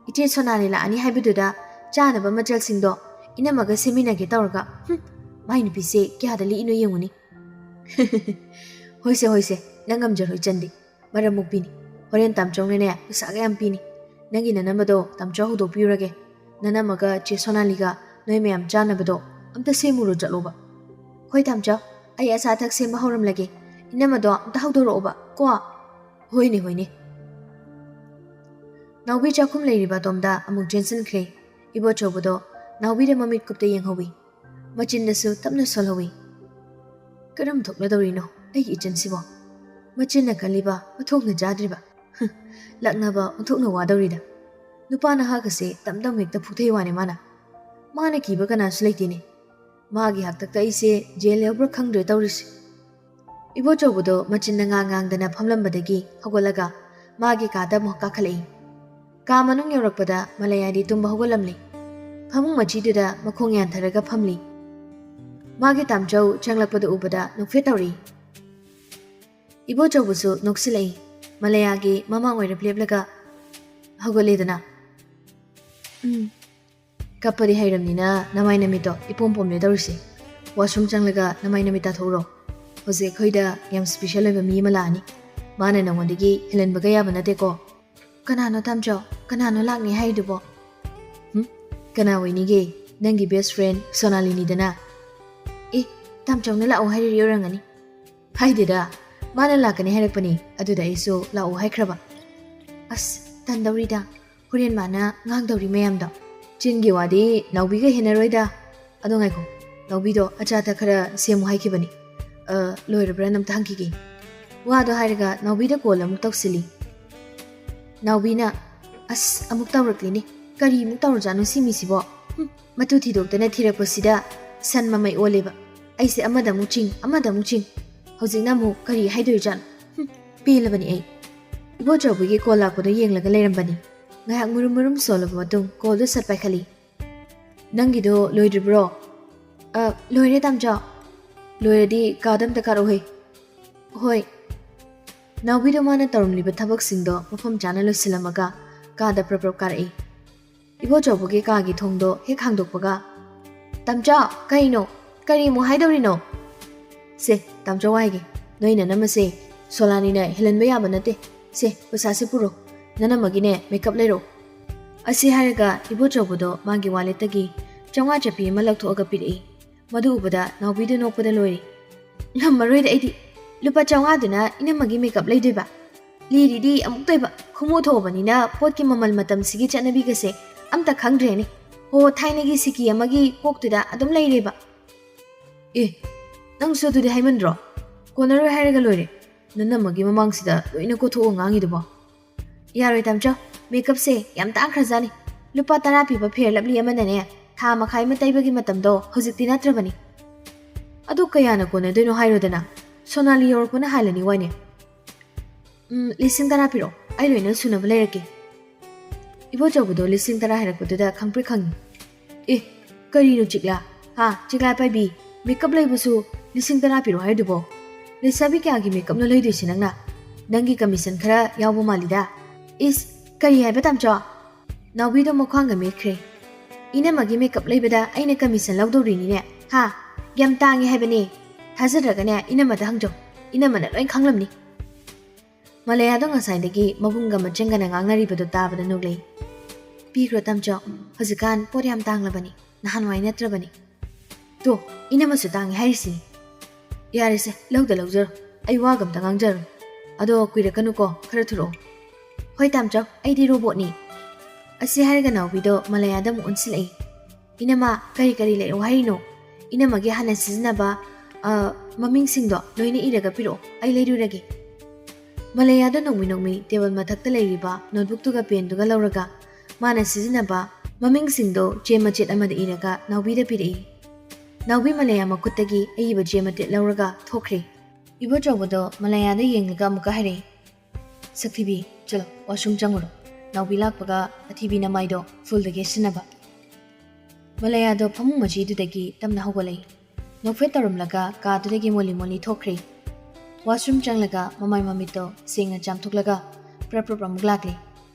ꯏꯆꯦ ꯁꯣꯅꯥꯂꯤ ꯂꯥꯛꯑꯅꯤ ꯍꯥꯏꯕꯗꯨꯗ ꯆꯥꯅꯕ ꯃꯆꯜꯁꯤꯡꯗꯣ ꯏꯅꯝꯃꯒ ꯁꯦꯝꯃꯤꯟꯅꯒꯦ ꯇꯧꯔꯒ, ꯍꯨꯝ, ꯃꯥꯏ ꯅꯨꯄꯤꯁꯦ ꯀꯌꯥꯗ ꯂꯤꯛꯏꯅꯣ ꯌꯦꯡꯉꯨꯅꯤ꯫" "ꯍꯣꯏꯁꯦ, ꯍꯣꯏꯁꯦ, ꯅꯪ ꯉꯝꯖꯔꯣꯏ ꯆꯟꯗꯤ꯫ ꯃꯔꯝ ꯃꯣꯛꯄꯤꯅꯤ꯫ ꯍꯣꯔꯦꯟ ꯇꯥꯝꯆꯧꯅꯅꯦ ꯄꯩꯁꯥꯒ ꯌꯥꯝ ꯄꯤꯅꯤ꯫ ꯅꯪꯒꯤ ꯅꯅꯝꯃꯗꯣ ꯇꯥꯝꯆꯧ ꯍꯧꯗꯣꯛꯄꯤꯔꯨꯔꯒꯦ꯫ ꯅꯅꯝꯃꯒ ꯆꯦ ꯁꯣꯅꯥꯂꯤꯒ ꯅꯣꯏ ꯃꯌꯥꯝ ꯆꯥꯅꯕꯗꯣ ꯑꯝꯇ ꯁꯦꯝꯃꯨꯔꯣ ꯆꯠꯂꯣꯕ꯫" "ꯍꯣꯏ ꯇꯥꯝꯆꯧ, ꯑꯩ ꯑꯆꯥ ꯑꯊꯛ ꯁꯦꯝꯕ ꯍꯧꯔꯝꯂꯒꯦ꯫ ꯏꯅꯝꯃꯗꯣ ꯑꯝꯇ ꯍꯧꯗꯣꯔꯛꯑꯣꯕ ꯀꯣ꯫" "ꯍꯣꯏꯅꯦ, ꯍꯣꯏꯅꯦ꯫" ꯅꯥꯎꯕꯤ ꯆꯥꯛꯈꯨꯝ ꯂꯩꯔꯤꯕ ꯑꯗꯣꯝꯗ ꯑꯃꯨꯛ ꯆꯦꯟꯁꯤꯟꯈ꯭ꯔꯦ꯫ ꯏꯕꯣꯆꯧꯕꯗꯣ ꯅꯥꯎꯕꯤꯗ ꯃꯃꯤꯠ ꯀꯨꯞꯇ ꯌꯦꯡꯍꯧꯏ꯫ ꯃꯆꯤꯟꯗꯁꯨ ꯇꯞꯅ ꯁꯣꯜꯍꯧꯏ꯫ "ꯀꯔꯝ ꯊꯣꯛꯂꯗꯧꯔꯤꯅꯣ ꯑꯩꯒꯤ ꯏꯆꯟꯁꯤꯕꯣ? ꯃꯆꯤꯟꯅ ꯀꯜꯂꯤꯕ, ꯃꯊꯣꯡꯅ ꯆꯥꯗ꯭ꯔꯤꯕ꯫ ꯍꯨꯝ, ꯂꯛꯅꯕ ꯑꯣꯟꯊꯣꯛꯅ ꯋꯥꯗꯧꯔꯤꯗ꯫ ꯅꯨꯄꯥ ꯅꯍꯥꯒꯁꯦ ꯇꯝ ꯇꯝ ꯍꯦꯛꯇ ꯐꯨꯊꯩ ꯋꯥꯅꯦ ꯃꯥꯅ꯫ ꯃꯥꯅ ꯀꯤꯕ ꯀꯅꯥꯁꯨ ꯂꯩꯇꯦꯅꯦ꯫ ꯃꯥꯒꯤ ꯍꯥꯛꯇꯛꯇ ꯑꯩꯁꯦ ꯖꯦꯜ ꯌꯧꯕ꯭ꯔꯥ ꯈꯪꯗ꯭ꯔꯦ ꯇꯧꯔꯤꯁꯦ꯫" ꯏꯕꯣꯆꯧꯕꯗꯣ ꯃꯆꯤꯟꯅ ꯉꯥꯡ ꯉꯥꯡꯗꯅ ꯐꯝꯂꯝꯕꯗꯒꯤ ꯍꯧꯒꯠꯂꯒ ꯃꯥꯒꯤ ꯀꯥꯗ ꯑꯃꯨꯛ ꯀꯥꯈꯠꯂꯛꯏ꯫ ꯀꯥ ꯃꯅꯨꯡ ꯌꯧꯔꯛꯄꯗ ꯃꯂꯌꯥꯗꯤ ꯇꯨꯝꯕ ꯍꯧꯒꯠꯂꯝꯂꯤ꯫ ꯐꯃꯨꯡ ꯃꯆꯤꯗꯨꯗ ꯃꯈꯣꯡ ꯌꯥꯟꯊꯔꯒ ꯐꯝꯂꯤ꯫ ꯃꯥꯒꯤ ꯇꯥꯝꯆꯧ ꯆꯪꯂꯛꯄꯗ ꯎꯕꯗ ꯅꯣꯛꯐꯦꯠ ꯇꯧꯔꯛꯏ꯫ ꯏꯕꯣꯆꯧꯕꯁꯨ ꯅꯣꯛꯁꯤꯜꯂꯛꯏ꯫ ꯃꯂꯌꯥꯒꯤ ꯃꯃꯥꯡ ꯑꯣꯏꯔꯞ ꯂꯦꯞꯂꯒ ꯍꯧꯒꯠꯂꯦꯗꯅ꯫ "ꯎꯝ, ꯀꯞꯄꯗꯤ ꯍꯩꯔꯝꯅꯤꯅ ꯅꯃꯥꯏ ꯅꯃꯤꯠꯇꯣ ꯏꯄꯣꯝ ꯄꯣꯝꯂꯦ ꯇꯧꯔꯤꯁꯦ꯫ ꯋꯥꯁꯔꯨꯝ ꯆꯪꯂꯒ ꯅꯃꯥꯏ ꯅꯃꯤꯠ ꯇꯥꯊꯣꯛꯎꯔꯣ꯫ ꯍꯧꯖꯤꯛ ꯑꯩꯈꯣꯏꯗ ꯌꯥꯝ ꯁ꯭ꯄꯤꯁꯦꯜ ꯑꯣꯏꯕ ꯃꯤ ꯑꯃ ꯂꯥꯛꯑꯅꯤ꯫ ꯃꯥꯅ ꯅꯉꯣꯟꯗꯒꯤ ꯍꯦꯜꯍꯟꯕꯒ ꯌꯥꯕ ꯅꯠꯇꯦꯀꯣ꯫" "ꯀꯅꯥꯅꯣ ꯇꯥꯝꯆꯧ? ꯀꯅꯥꯅꯣ ꯂꯥꯛꯅꯤ ꯍꯥꯏꯔꯤꯗꯨꯕꯣ?" "ꯍꯨꯝ? ꯀꯅꯥ ꯑꯣꯏꯅꯤꯒꯦ? ꯅꯪꯒꯤ ꯕꯦꯁ ꯐ꯭ꯔꯦꯟ ꯁꯣꯅꯥꯂꯤꯅꯤꯗꯅ꯫" "ꯑꯦ, ꯇꯥꯝꯆꯧꯅ ꯂꯥꯛꯑꯣ ꯍꯥꯏꯔꯤꯔꯤ ꯑꯣꯏꯔꯝꯒꯅꯤ꯫" "ꯍꯥꯏꯗꯦꯗ, ꯃꯥꯅ ꯂꯥꯛꯀꯅꯤ ꯍꯥꯏꯔꯛꯄꯅꯤ, ꯑꯗꯨꯗ ꯑꯩꯁꯨ ꯂꯥꯛꯑꯣ ꯍꯥꯏꯈ꯭ꯔꯕ꯫" "ꯑꯁ, ꯇꯟꯗꯧꯔꯤꯗ, ꯍꯣꯔꯦꯟ ꯃꯥꯅ ꯉꯥꯡꯗꯧꯔꯤ ꯃꯌꯥꯝꯗꯣ꯫" "ꯆꯤꯟꯒꯤ ꯋꯥꯗꯤ ꯅꯥꯎꯕꯤꯒ ꯍꯦꯟꯅꯔꯣꯏꯗ꯫ ꯑꯗꯣ ꯉꯥꯏꯈꯣ, ꯅꯥꯎꯕꯤꯗꯣ ꯑꯆꯥ ꯑꯊꯛ ꯈꯔ ꯁꯦꯝꯃꯨ ꯍꯥꯏꯈꯤꯕꯅꯤ꯫ ꯑ, ꯂꯣꯏꯔꯕ꯭ꯔꯥꯅ ꯑꯝꯇ ꯍꯪꯈꯤꯒꯦ꯫" ꯋꯥꯗꯣ ꯍꯥꯏꯔꯒ ꯅꯥꯎꯕꯤꯗ ꯀꯣꯜ ꯑꯃꯨꯛ ꯇꯧꯁꯤꯜꯂꯤ꯫ ꯅꯥꯎꯕꯤꯅ, "ꯑꯁ, ꯑꯃꯨꯛ ꯇꯧꯔꯛꯂꯤꯅꯦ꯫ ꯀꯔꯤꯃꯨꯛ ꯇꯧꯔꯖꯥꯠꯅꯣ ꯁꯤ ꯃꯤꯁꯤꯕꯣ? ꯍꯨꯝ, ꯃꯇꯨ ꯊꯤꯗꯣꯛꯇꯅ ꯊꯤꯔꯛꯄꯁꯤꯗ ꯁꯟ ꯃꯃꯩ ꯑꯣꯜꯂꯦꯕ꯫ ꯑꯩꯁꯦ ꯑꯃꯗ ꯑꯃꯨꯛ ꯆꯤꯡ, ꯑꯃꯗ ꯑꯃꯨꯛ ꯆꯤꯡ꯫ ꯍꯧꯖꯤꯛꯅ ꯑꯃꯨꯛ ꯀꯔꯤ ꯍꯥꯏꯗꯣꯏꯖꯥꯠꯅꯣ? ꯍꯨꯝ, ꯄꯦꯜꯂꯕꯅꯤ ꯑꯩ꯫" ꯏꯕꯣꯆꯧꯕꯤꯒꯤ ꯀꯣꯜ ꯂꯥꯛꯄꯗꯣ ꯌꯦꯡꯂꯒ ꯂꯩꯔꯝꯕꯅꯤ꯫ ꯉꯥꯏꯍꯥꯛ ꯃꯨꯔꯨꯝ ꯃꯨꯔꯨꯝ ꯁꯣꯜꯂꯕ ꯃꯇꯨꯡ ꯀꯣꯜꯗꯨ ꯁꯠ ꯄꯥꯏꯈꯠꯂꯤ꯫ "ꯅꯪꯒꯤꯗꯣ ꯂꯣꯏꯗ꯭ꯔꯤꯕ꯭ꯔꯣ?" "ꯑ, ꯂꯣꯏꯔꯦ ꯇꯥꯝꯆꯧ꯫" "ꯂꯣꯏꯔꯗꯤ ꯀꯥꯗ ꯑꯝꯇ ꯀꯥꯔꯛꯎꯍꯦ꯫" "ꯍꯣꯏ꯫" ꯅꯥꯎꯕꯤꯗꯣ ꯃꯥꯅ ꯇꯧꯔꯝꯂꯤꯕ ꯊꯕꯛꯁꯤꯡꯗꯣ ꯃꯐꯝ ꯆꯥꯅ ꯂꯣꯏꯁꯤꯜꯂꯝꯃꯒ ꯀꯥꯗ ꯄ꯭ꯔꯞ ꯄ꯭ꯔꯞ ꯀꯥꯔꯛꯏ꯫ ꯏꯕꯣꯆꯧꯕꯒꯤ ꯀꯥꯒꯤ ꯊꯣꯡꯗꯣ ꯍꯦꯛ ꯍꯥꯡꯗꯣꯛꯄꯒ, "ꯇꯥꯝꯆꯧ, ꯀꯩꯅꯣ? ꯀꯔꯤꯃꯨꯛ ꯍꯥꯏꯗꯧꯔꯤꯅꯣ?" "ꯁꯦ, ꯇꯥꯝꯆꯧ ꯍꯥꯏꯒꯦ, ꯅꯣꯏ ꯅꯅꯝꯃꯁꯦ ꯁꯣꯂꯥꯅꯤꯅ ꯍꯦꯜꯍꯟꯕ ꯌꯥꯕ ꯅꯠꯇꯦ꯫ ꯁꯦ, ꯄꯩꯁꯥꯁꯦ ꯄꯨꯔꯣ, ꯅꯅꯝꯃꯒꯤꯅꯦ ꯃꯦꯀꯞ ꯂꯩꯔꯣ꯫" ꯑꯁꯤ ꯍꯥꯏꯔꯒ ꯏꯕꯣꯆꯧꯕꯗꯣ ꯃꯥꯒꯤ ꯋꯥꯂꯦꯠꯇꯒꯤ ꯆꯥꯝꯃꯉꯥ ꯆꯞꯄꯤ ꯑꯃ ꯂꯧꯊꯣꯛꯑꯒ ꯄꯤꯔꯛꯏ꯫ ꯃꯗꯨ ꯎꯕꯗ ꯅꯥꯎꯕꯤꯗꯨ ꯅꯣꯛꯄꯗ ꯂꯣꯏꯔꯦ꯫ "ꯉꯝꯃꯔꯣꯏꯗ ꯑꯩꯗꯤ, ꯂꯨꯄꯥ ꯆꯥꯝꯃꯉꯥꯗꯨꯅ ꯏꯅꯝꯃꯒꯤ ꯃꯦꯀꯞ ꯂꯩꯗꯣꯏꯕ? ꯂꯤꯔꯤꯗꯤ ꯑꯃꯨꯛꯇꯣꯏꯕ, ꯈꯨꯃꯨ ꯊꯣꯛꯑꯕꯅꯤꯅ ꯄꯣꯠꯀꯤ ꯃꯃꯜ ꯃꯇꯝꯁꯤꯒꯤ ꯆꯠꯅꯕꯤꯒꯁꯦ ꯑꯝꯇ ꯈꯪꯗ꯭ꯔꯦꯅꯦ꯫ ꯍꯣ, ꯊꯥꯏꯅꯒꯤ ꯁꯤꯀꯤ ꯑꯃꯒꯤ ꯀꯣꯛꯇꯨꯗ ꯑꯗꯨꯝ ꯂꯩꯔꯦꯕ꯫ ꯑꯦ, ꯅꯪꯁꯨ ꯑꯗꯨꯗꯤ ꯍꯥꯏꯃꯟꯗ꯭ꯔꯣ? ꯀꯣꯟꯅꯔꯣꯏ ꯍꯥꯏꯔꯒ ꯂꯣꯏꯔꯦ꯫ ꯅꯅꯝꯃꯒꯤ ꯃꯃꯥꯡꯁꯤꯗ ꯂꯣꯏꯅ ꯀꯣꯊꯣꯛꯑ ꯉꯥꯡꯉꯤꯗꯨꯕꯣ? ꯌꯥꯔꯣꯏ ꯇꯥꯝꯆꯧ, ꯃꯦꯀꯞꯁꯦ ꯌꯥꯝ ꯇꯥꯡꯈ꯭ꯔꯖꯥꯠꯅꯤ꯫ ꯂꯨꯄꯥ ꯇꯔꯥ ꯄꯤꯕ ꯐꯦꯌꯔ ꯂꯞꯂꯤ ꯑꯃꯅꯅꯦ, ꯊꯥ ꯃꯈꯥꯏ ꯑꯃ ꯇꯩꯕꯒꯤ ꯃꯇꯝꯗꯣ ꯍꯧꯖꯤꯛꯇꯤ ꯅꯠꯇ꯭ꯔꯕꯅꯤ꯫ ꯑꯗꯨ ꯀꯌꯥꯅ ꯀꯣꯟꯅꯗꯣꯏꯅꯣ ꯍꯥꯏꯔꯣꯗꯅ? ꯁꯣꯅꯥꯂꯤ ꯌꯧꯔꯛꯄꯅ ꯍꯥꯜꯂꯅꯤ ꯋꯥꯏꯅꯦ꯫ ꯎꯝ, ꯂꯤꯁꯤꯡ ꯇꯔꯥ ꯄꯤꯔꯛꯑꯣ, ꯑꯩ ꯂꯣꯏꯅ ꯁꯨꯅꯕ ꯂꯩꯔꯛꯀꯦ꯫ ꯏꯕꯣꯆꯧꯕꯗꯣ ꯂꯤꯁꯤꯡ ꯇꯔꯥ ꯍꯥꯏꯔꯛꯄꯗꯨꯗ ꯈꯪꯄ꯭ꯔꯦꯛ ꯈꯪꯉꯤ꯫ ꯑꯦ, ꯀꯔꯤꯅꯣ ꯆꯤꯛꯂꯥ? ꯍꯥ, ꯆꯤꯛꯂꯥ ꯄꯥꯏꯕꯤ, ꯃꯦꯀꯞ ꯂꯩꯕꯁꯨ ꯂꯤꯁꯤꯡ ꯇꯔꯥ ꯄꯤꯔꯛꯑꯣ ꯍꯥꯏꯗꯨꯕꯣ? ꯂꯩꯁꯥꯕꯤ ꯀꯌꯥꯒꯤ ꯃꯦꯀꯞꯅꯣ ꯂꯩꯗꯣꯏꯁꯦ ꯅꯪꯅ? ꯅꯪꯒꯤ ꯀꯃꯤꯁꯟ ꯈꯔ ꯌꯥꯎꯕ ꯃꯥꯜꯂꯤꯗ꯫ ꯏꯁ, ꯀꯔꯤ ꯍꯥꯏꯕ ꯇꯥꯝꯆꯧ? ꯅꯥꯎꯕꯤꯗꯣ ꯃꯈ꯭ꯋꯥꯡꯒ ꯃꯦꯠꯈ꯭ꯔꯦ꯫ ꯏꯅꯝꯃꯒꯤ ꯃꯦꯀꯞ ꯂꯩꯕꯗ ꯑꯩꯅ ꯀꯃꯤꯁꯟ ꯂꯧꯗꯧꯔꯤꯅꯤꯅꯦ? ꯍꯥ? ꯌꯥꯝ ꯇꯥꯡꯉꯦ ꯍꯥꯏꯕꯅꯦ꯫ ꯊꯥꯖꯗ꯭ꯔꯒꯅꯦ ꯏꯅꯝꯃꯗ ꯍꯪꯖꯧ꯫ ꯏꯅꯝꯃꯅ ꯂꯣꯏ ꯈꯪꯂꯝꯅꯤ꯫ ꯃꯂꯌꯥꯗꯣ ꯉꯁꯥꯏꯗꯒꯤ ꯃꯕꯨꯡꯒ ꯃꯆꯟꯒꯅ ꯉꯥꯡꯅꯔꯤꯕꯗꯣ ꯇꯥꯕꯗ ꯅꯣꯛꯂꯛꯏ꯫ ꯄꯤꯈ꯭ꯔꯣ ꯇꯥꯝꯆꯧ, ꯍꯧꯖꯤꯛꯀꯥꯟ ꯄꯣꯠ ꯌꯥꯝ ꯇꯥꯡꯂꯕꯅꯤ, ꯅꯍꯥꯟꯋꯥꯏ ꯅꯠꯇ꯭ꯔꯕꯅꯤ꯫ ꯇꯣ, ꯏꯅꯝꯃꯁꯨ ꯇꯥꯡꯉꯦ ꯍꯥꯏꯔꯤꯁꯤꯅꯤ꯫ ꯌꯥꯔꯦꯁꯦ, ꯂꯧꯗ ꯂꯧꯖꯔꯣ, ꯑꯩ ꯋꯥꯒ ꯑꯝꯇ ꯉꯥꯡꯖꯔꯣꯏ꯫ ꯑꯗꯣ ꯀꯨꯏꯔꯛꯀꯅꯨꯀꯣ, ꯈꯔ ꯊꯨꯔꯛꯑꯣ꯫ ꯍꯣꯏ ꯇꯥꯝꯆꯧ, ꯑꯩꯗꯤ ꯔꯣꯕꯣꯠꯅꯤ꯫ ꯑꯁꯤ ꯍꯥꯏꯔꯒ ꯅꯥꯎꯕꯤꯗꯣ ꯃꯂꯌꯥꯗ ꯑꯃꯨꯛ ꯑꯣꯟꯁꯤꯜꯂꯛꯏ꯫ ꯏꯅꯝꯃ, ꯀꯔꯤ ꯀꯔꯤ ꯂꯩꯔꯛꯑꯣ ꯍꯥꯏꯔꯤꯅꯣ? ꯏꯅꯝꯃꯒꯤ ꯍꯥꯟꯅ ꯁꯤꯖꯤꯟꯅꯕ, ꯑ, ꯃꯃꯤꯡꯁꯤꯡꯗꯣ ꯂꯣꯏꯅ ꯏꯔꯒ ꯄꯤꯔꯛꯑꯣ, ꯑꯩ ꯂꯩꯔꯨꯔꯒꯦ꯫ ꯃꯂꯌꯥꯗꯣ ꯅꯣꯡꯃꯤ ꯅꯣꯡꯃꯤ ꯇꯦꯕꯜ ꯃꯊꯛꯇ ꯂꯩꯔꯤꯕ ꯅꯣꯠꯕꯨꯛꯇꯨꯒ ꯄꯦꯟꯗꯨꯒ ꯂꯧꯔꯒ ꯃꯥꯅ ꯁꯤꯖꯤꯟꯅꯕ ꯃꯃꯤꯡꯁꯤꯡꯗꯣ ꯆꯦ ꯃꯆꯦꯠ ꯑꯃꯗ ꯏꯔꯒ ꯅꯥꯎꯕꯤꯗ ꯄꯤꯔꯛꯏ꯫ ꯅꯥꯎꯕꯤ ꯃꯂꯌꯥ ꯃꯈꯨꯠꯇꯒꯤ ꯑꯏꯕ ꯆꯦ ꯃꯆꯦꯠ ꯂꯧꯔꯒ ꯊꯣꯛꯈ꯭ꯔꯦ꯫ ꯏꯕꯣꯆꯧꯕꯗꯣ ꯃꯂꯌꯥꯗ ꯌꯦꯡꯂꯒ ꯑꯃꯨꯛꯀ ꯍꯥꯏꯔꯛꯏ, "ꯁꯛꯊꯤꯕꯤ, ꯆꯠꯂꯣ, ꯋꯥꯁꯔꯨꯝ ꯆꯪꯉꯨꯔꯣ꯫ ꯅꯥꯎꯕꯤ ꯂꯥꯛꯄꯒ ꯑꯊꯤꯕꯤ ꯅꯃꯥꯏꯗꯣ ꯐꯨꯜꯗ ꯀꯦꯁꯤꯟꯅꯕ꯫" ꯃꯂꯌꯥꯗꯣ ꯐꯃꯨꯡ ꯃꯆꯤꯗꯨꯗꯒꯤ ꯇꯞꯅ ꯍꯧꯒꯠꯂꯛꯏ꯫ ꯅꯣꯛꯐꯦꯠ ꯇꯧꯔꯝꯂꯒ ꯀꯥꯗꯨꯗꯒꯤ ꯃꯣꯂꯤ ꯃꯣꯂꯤ ꯊꯣꯛꯈ꯭ꯔꯦ꯫ ꯋꯥꯁꯔꯨꯝ ꯆꯪꯂꯒ ꯃꯃꯥꯏ ꯃꯃꯤꯠꯇꯣ ꯁꯦꯡꯅ ꯆꯥꯝꯊꯣꯛꯂꯒ ꯄ꯭ꯔꯞ ꯄ꯭ꯔꯞ ꯑꯃꯨꯛ ꯂꯥꯛꯂꯦ꯫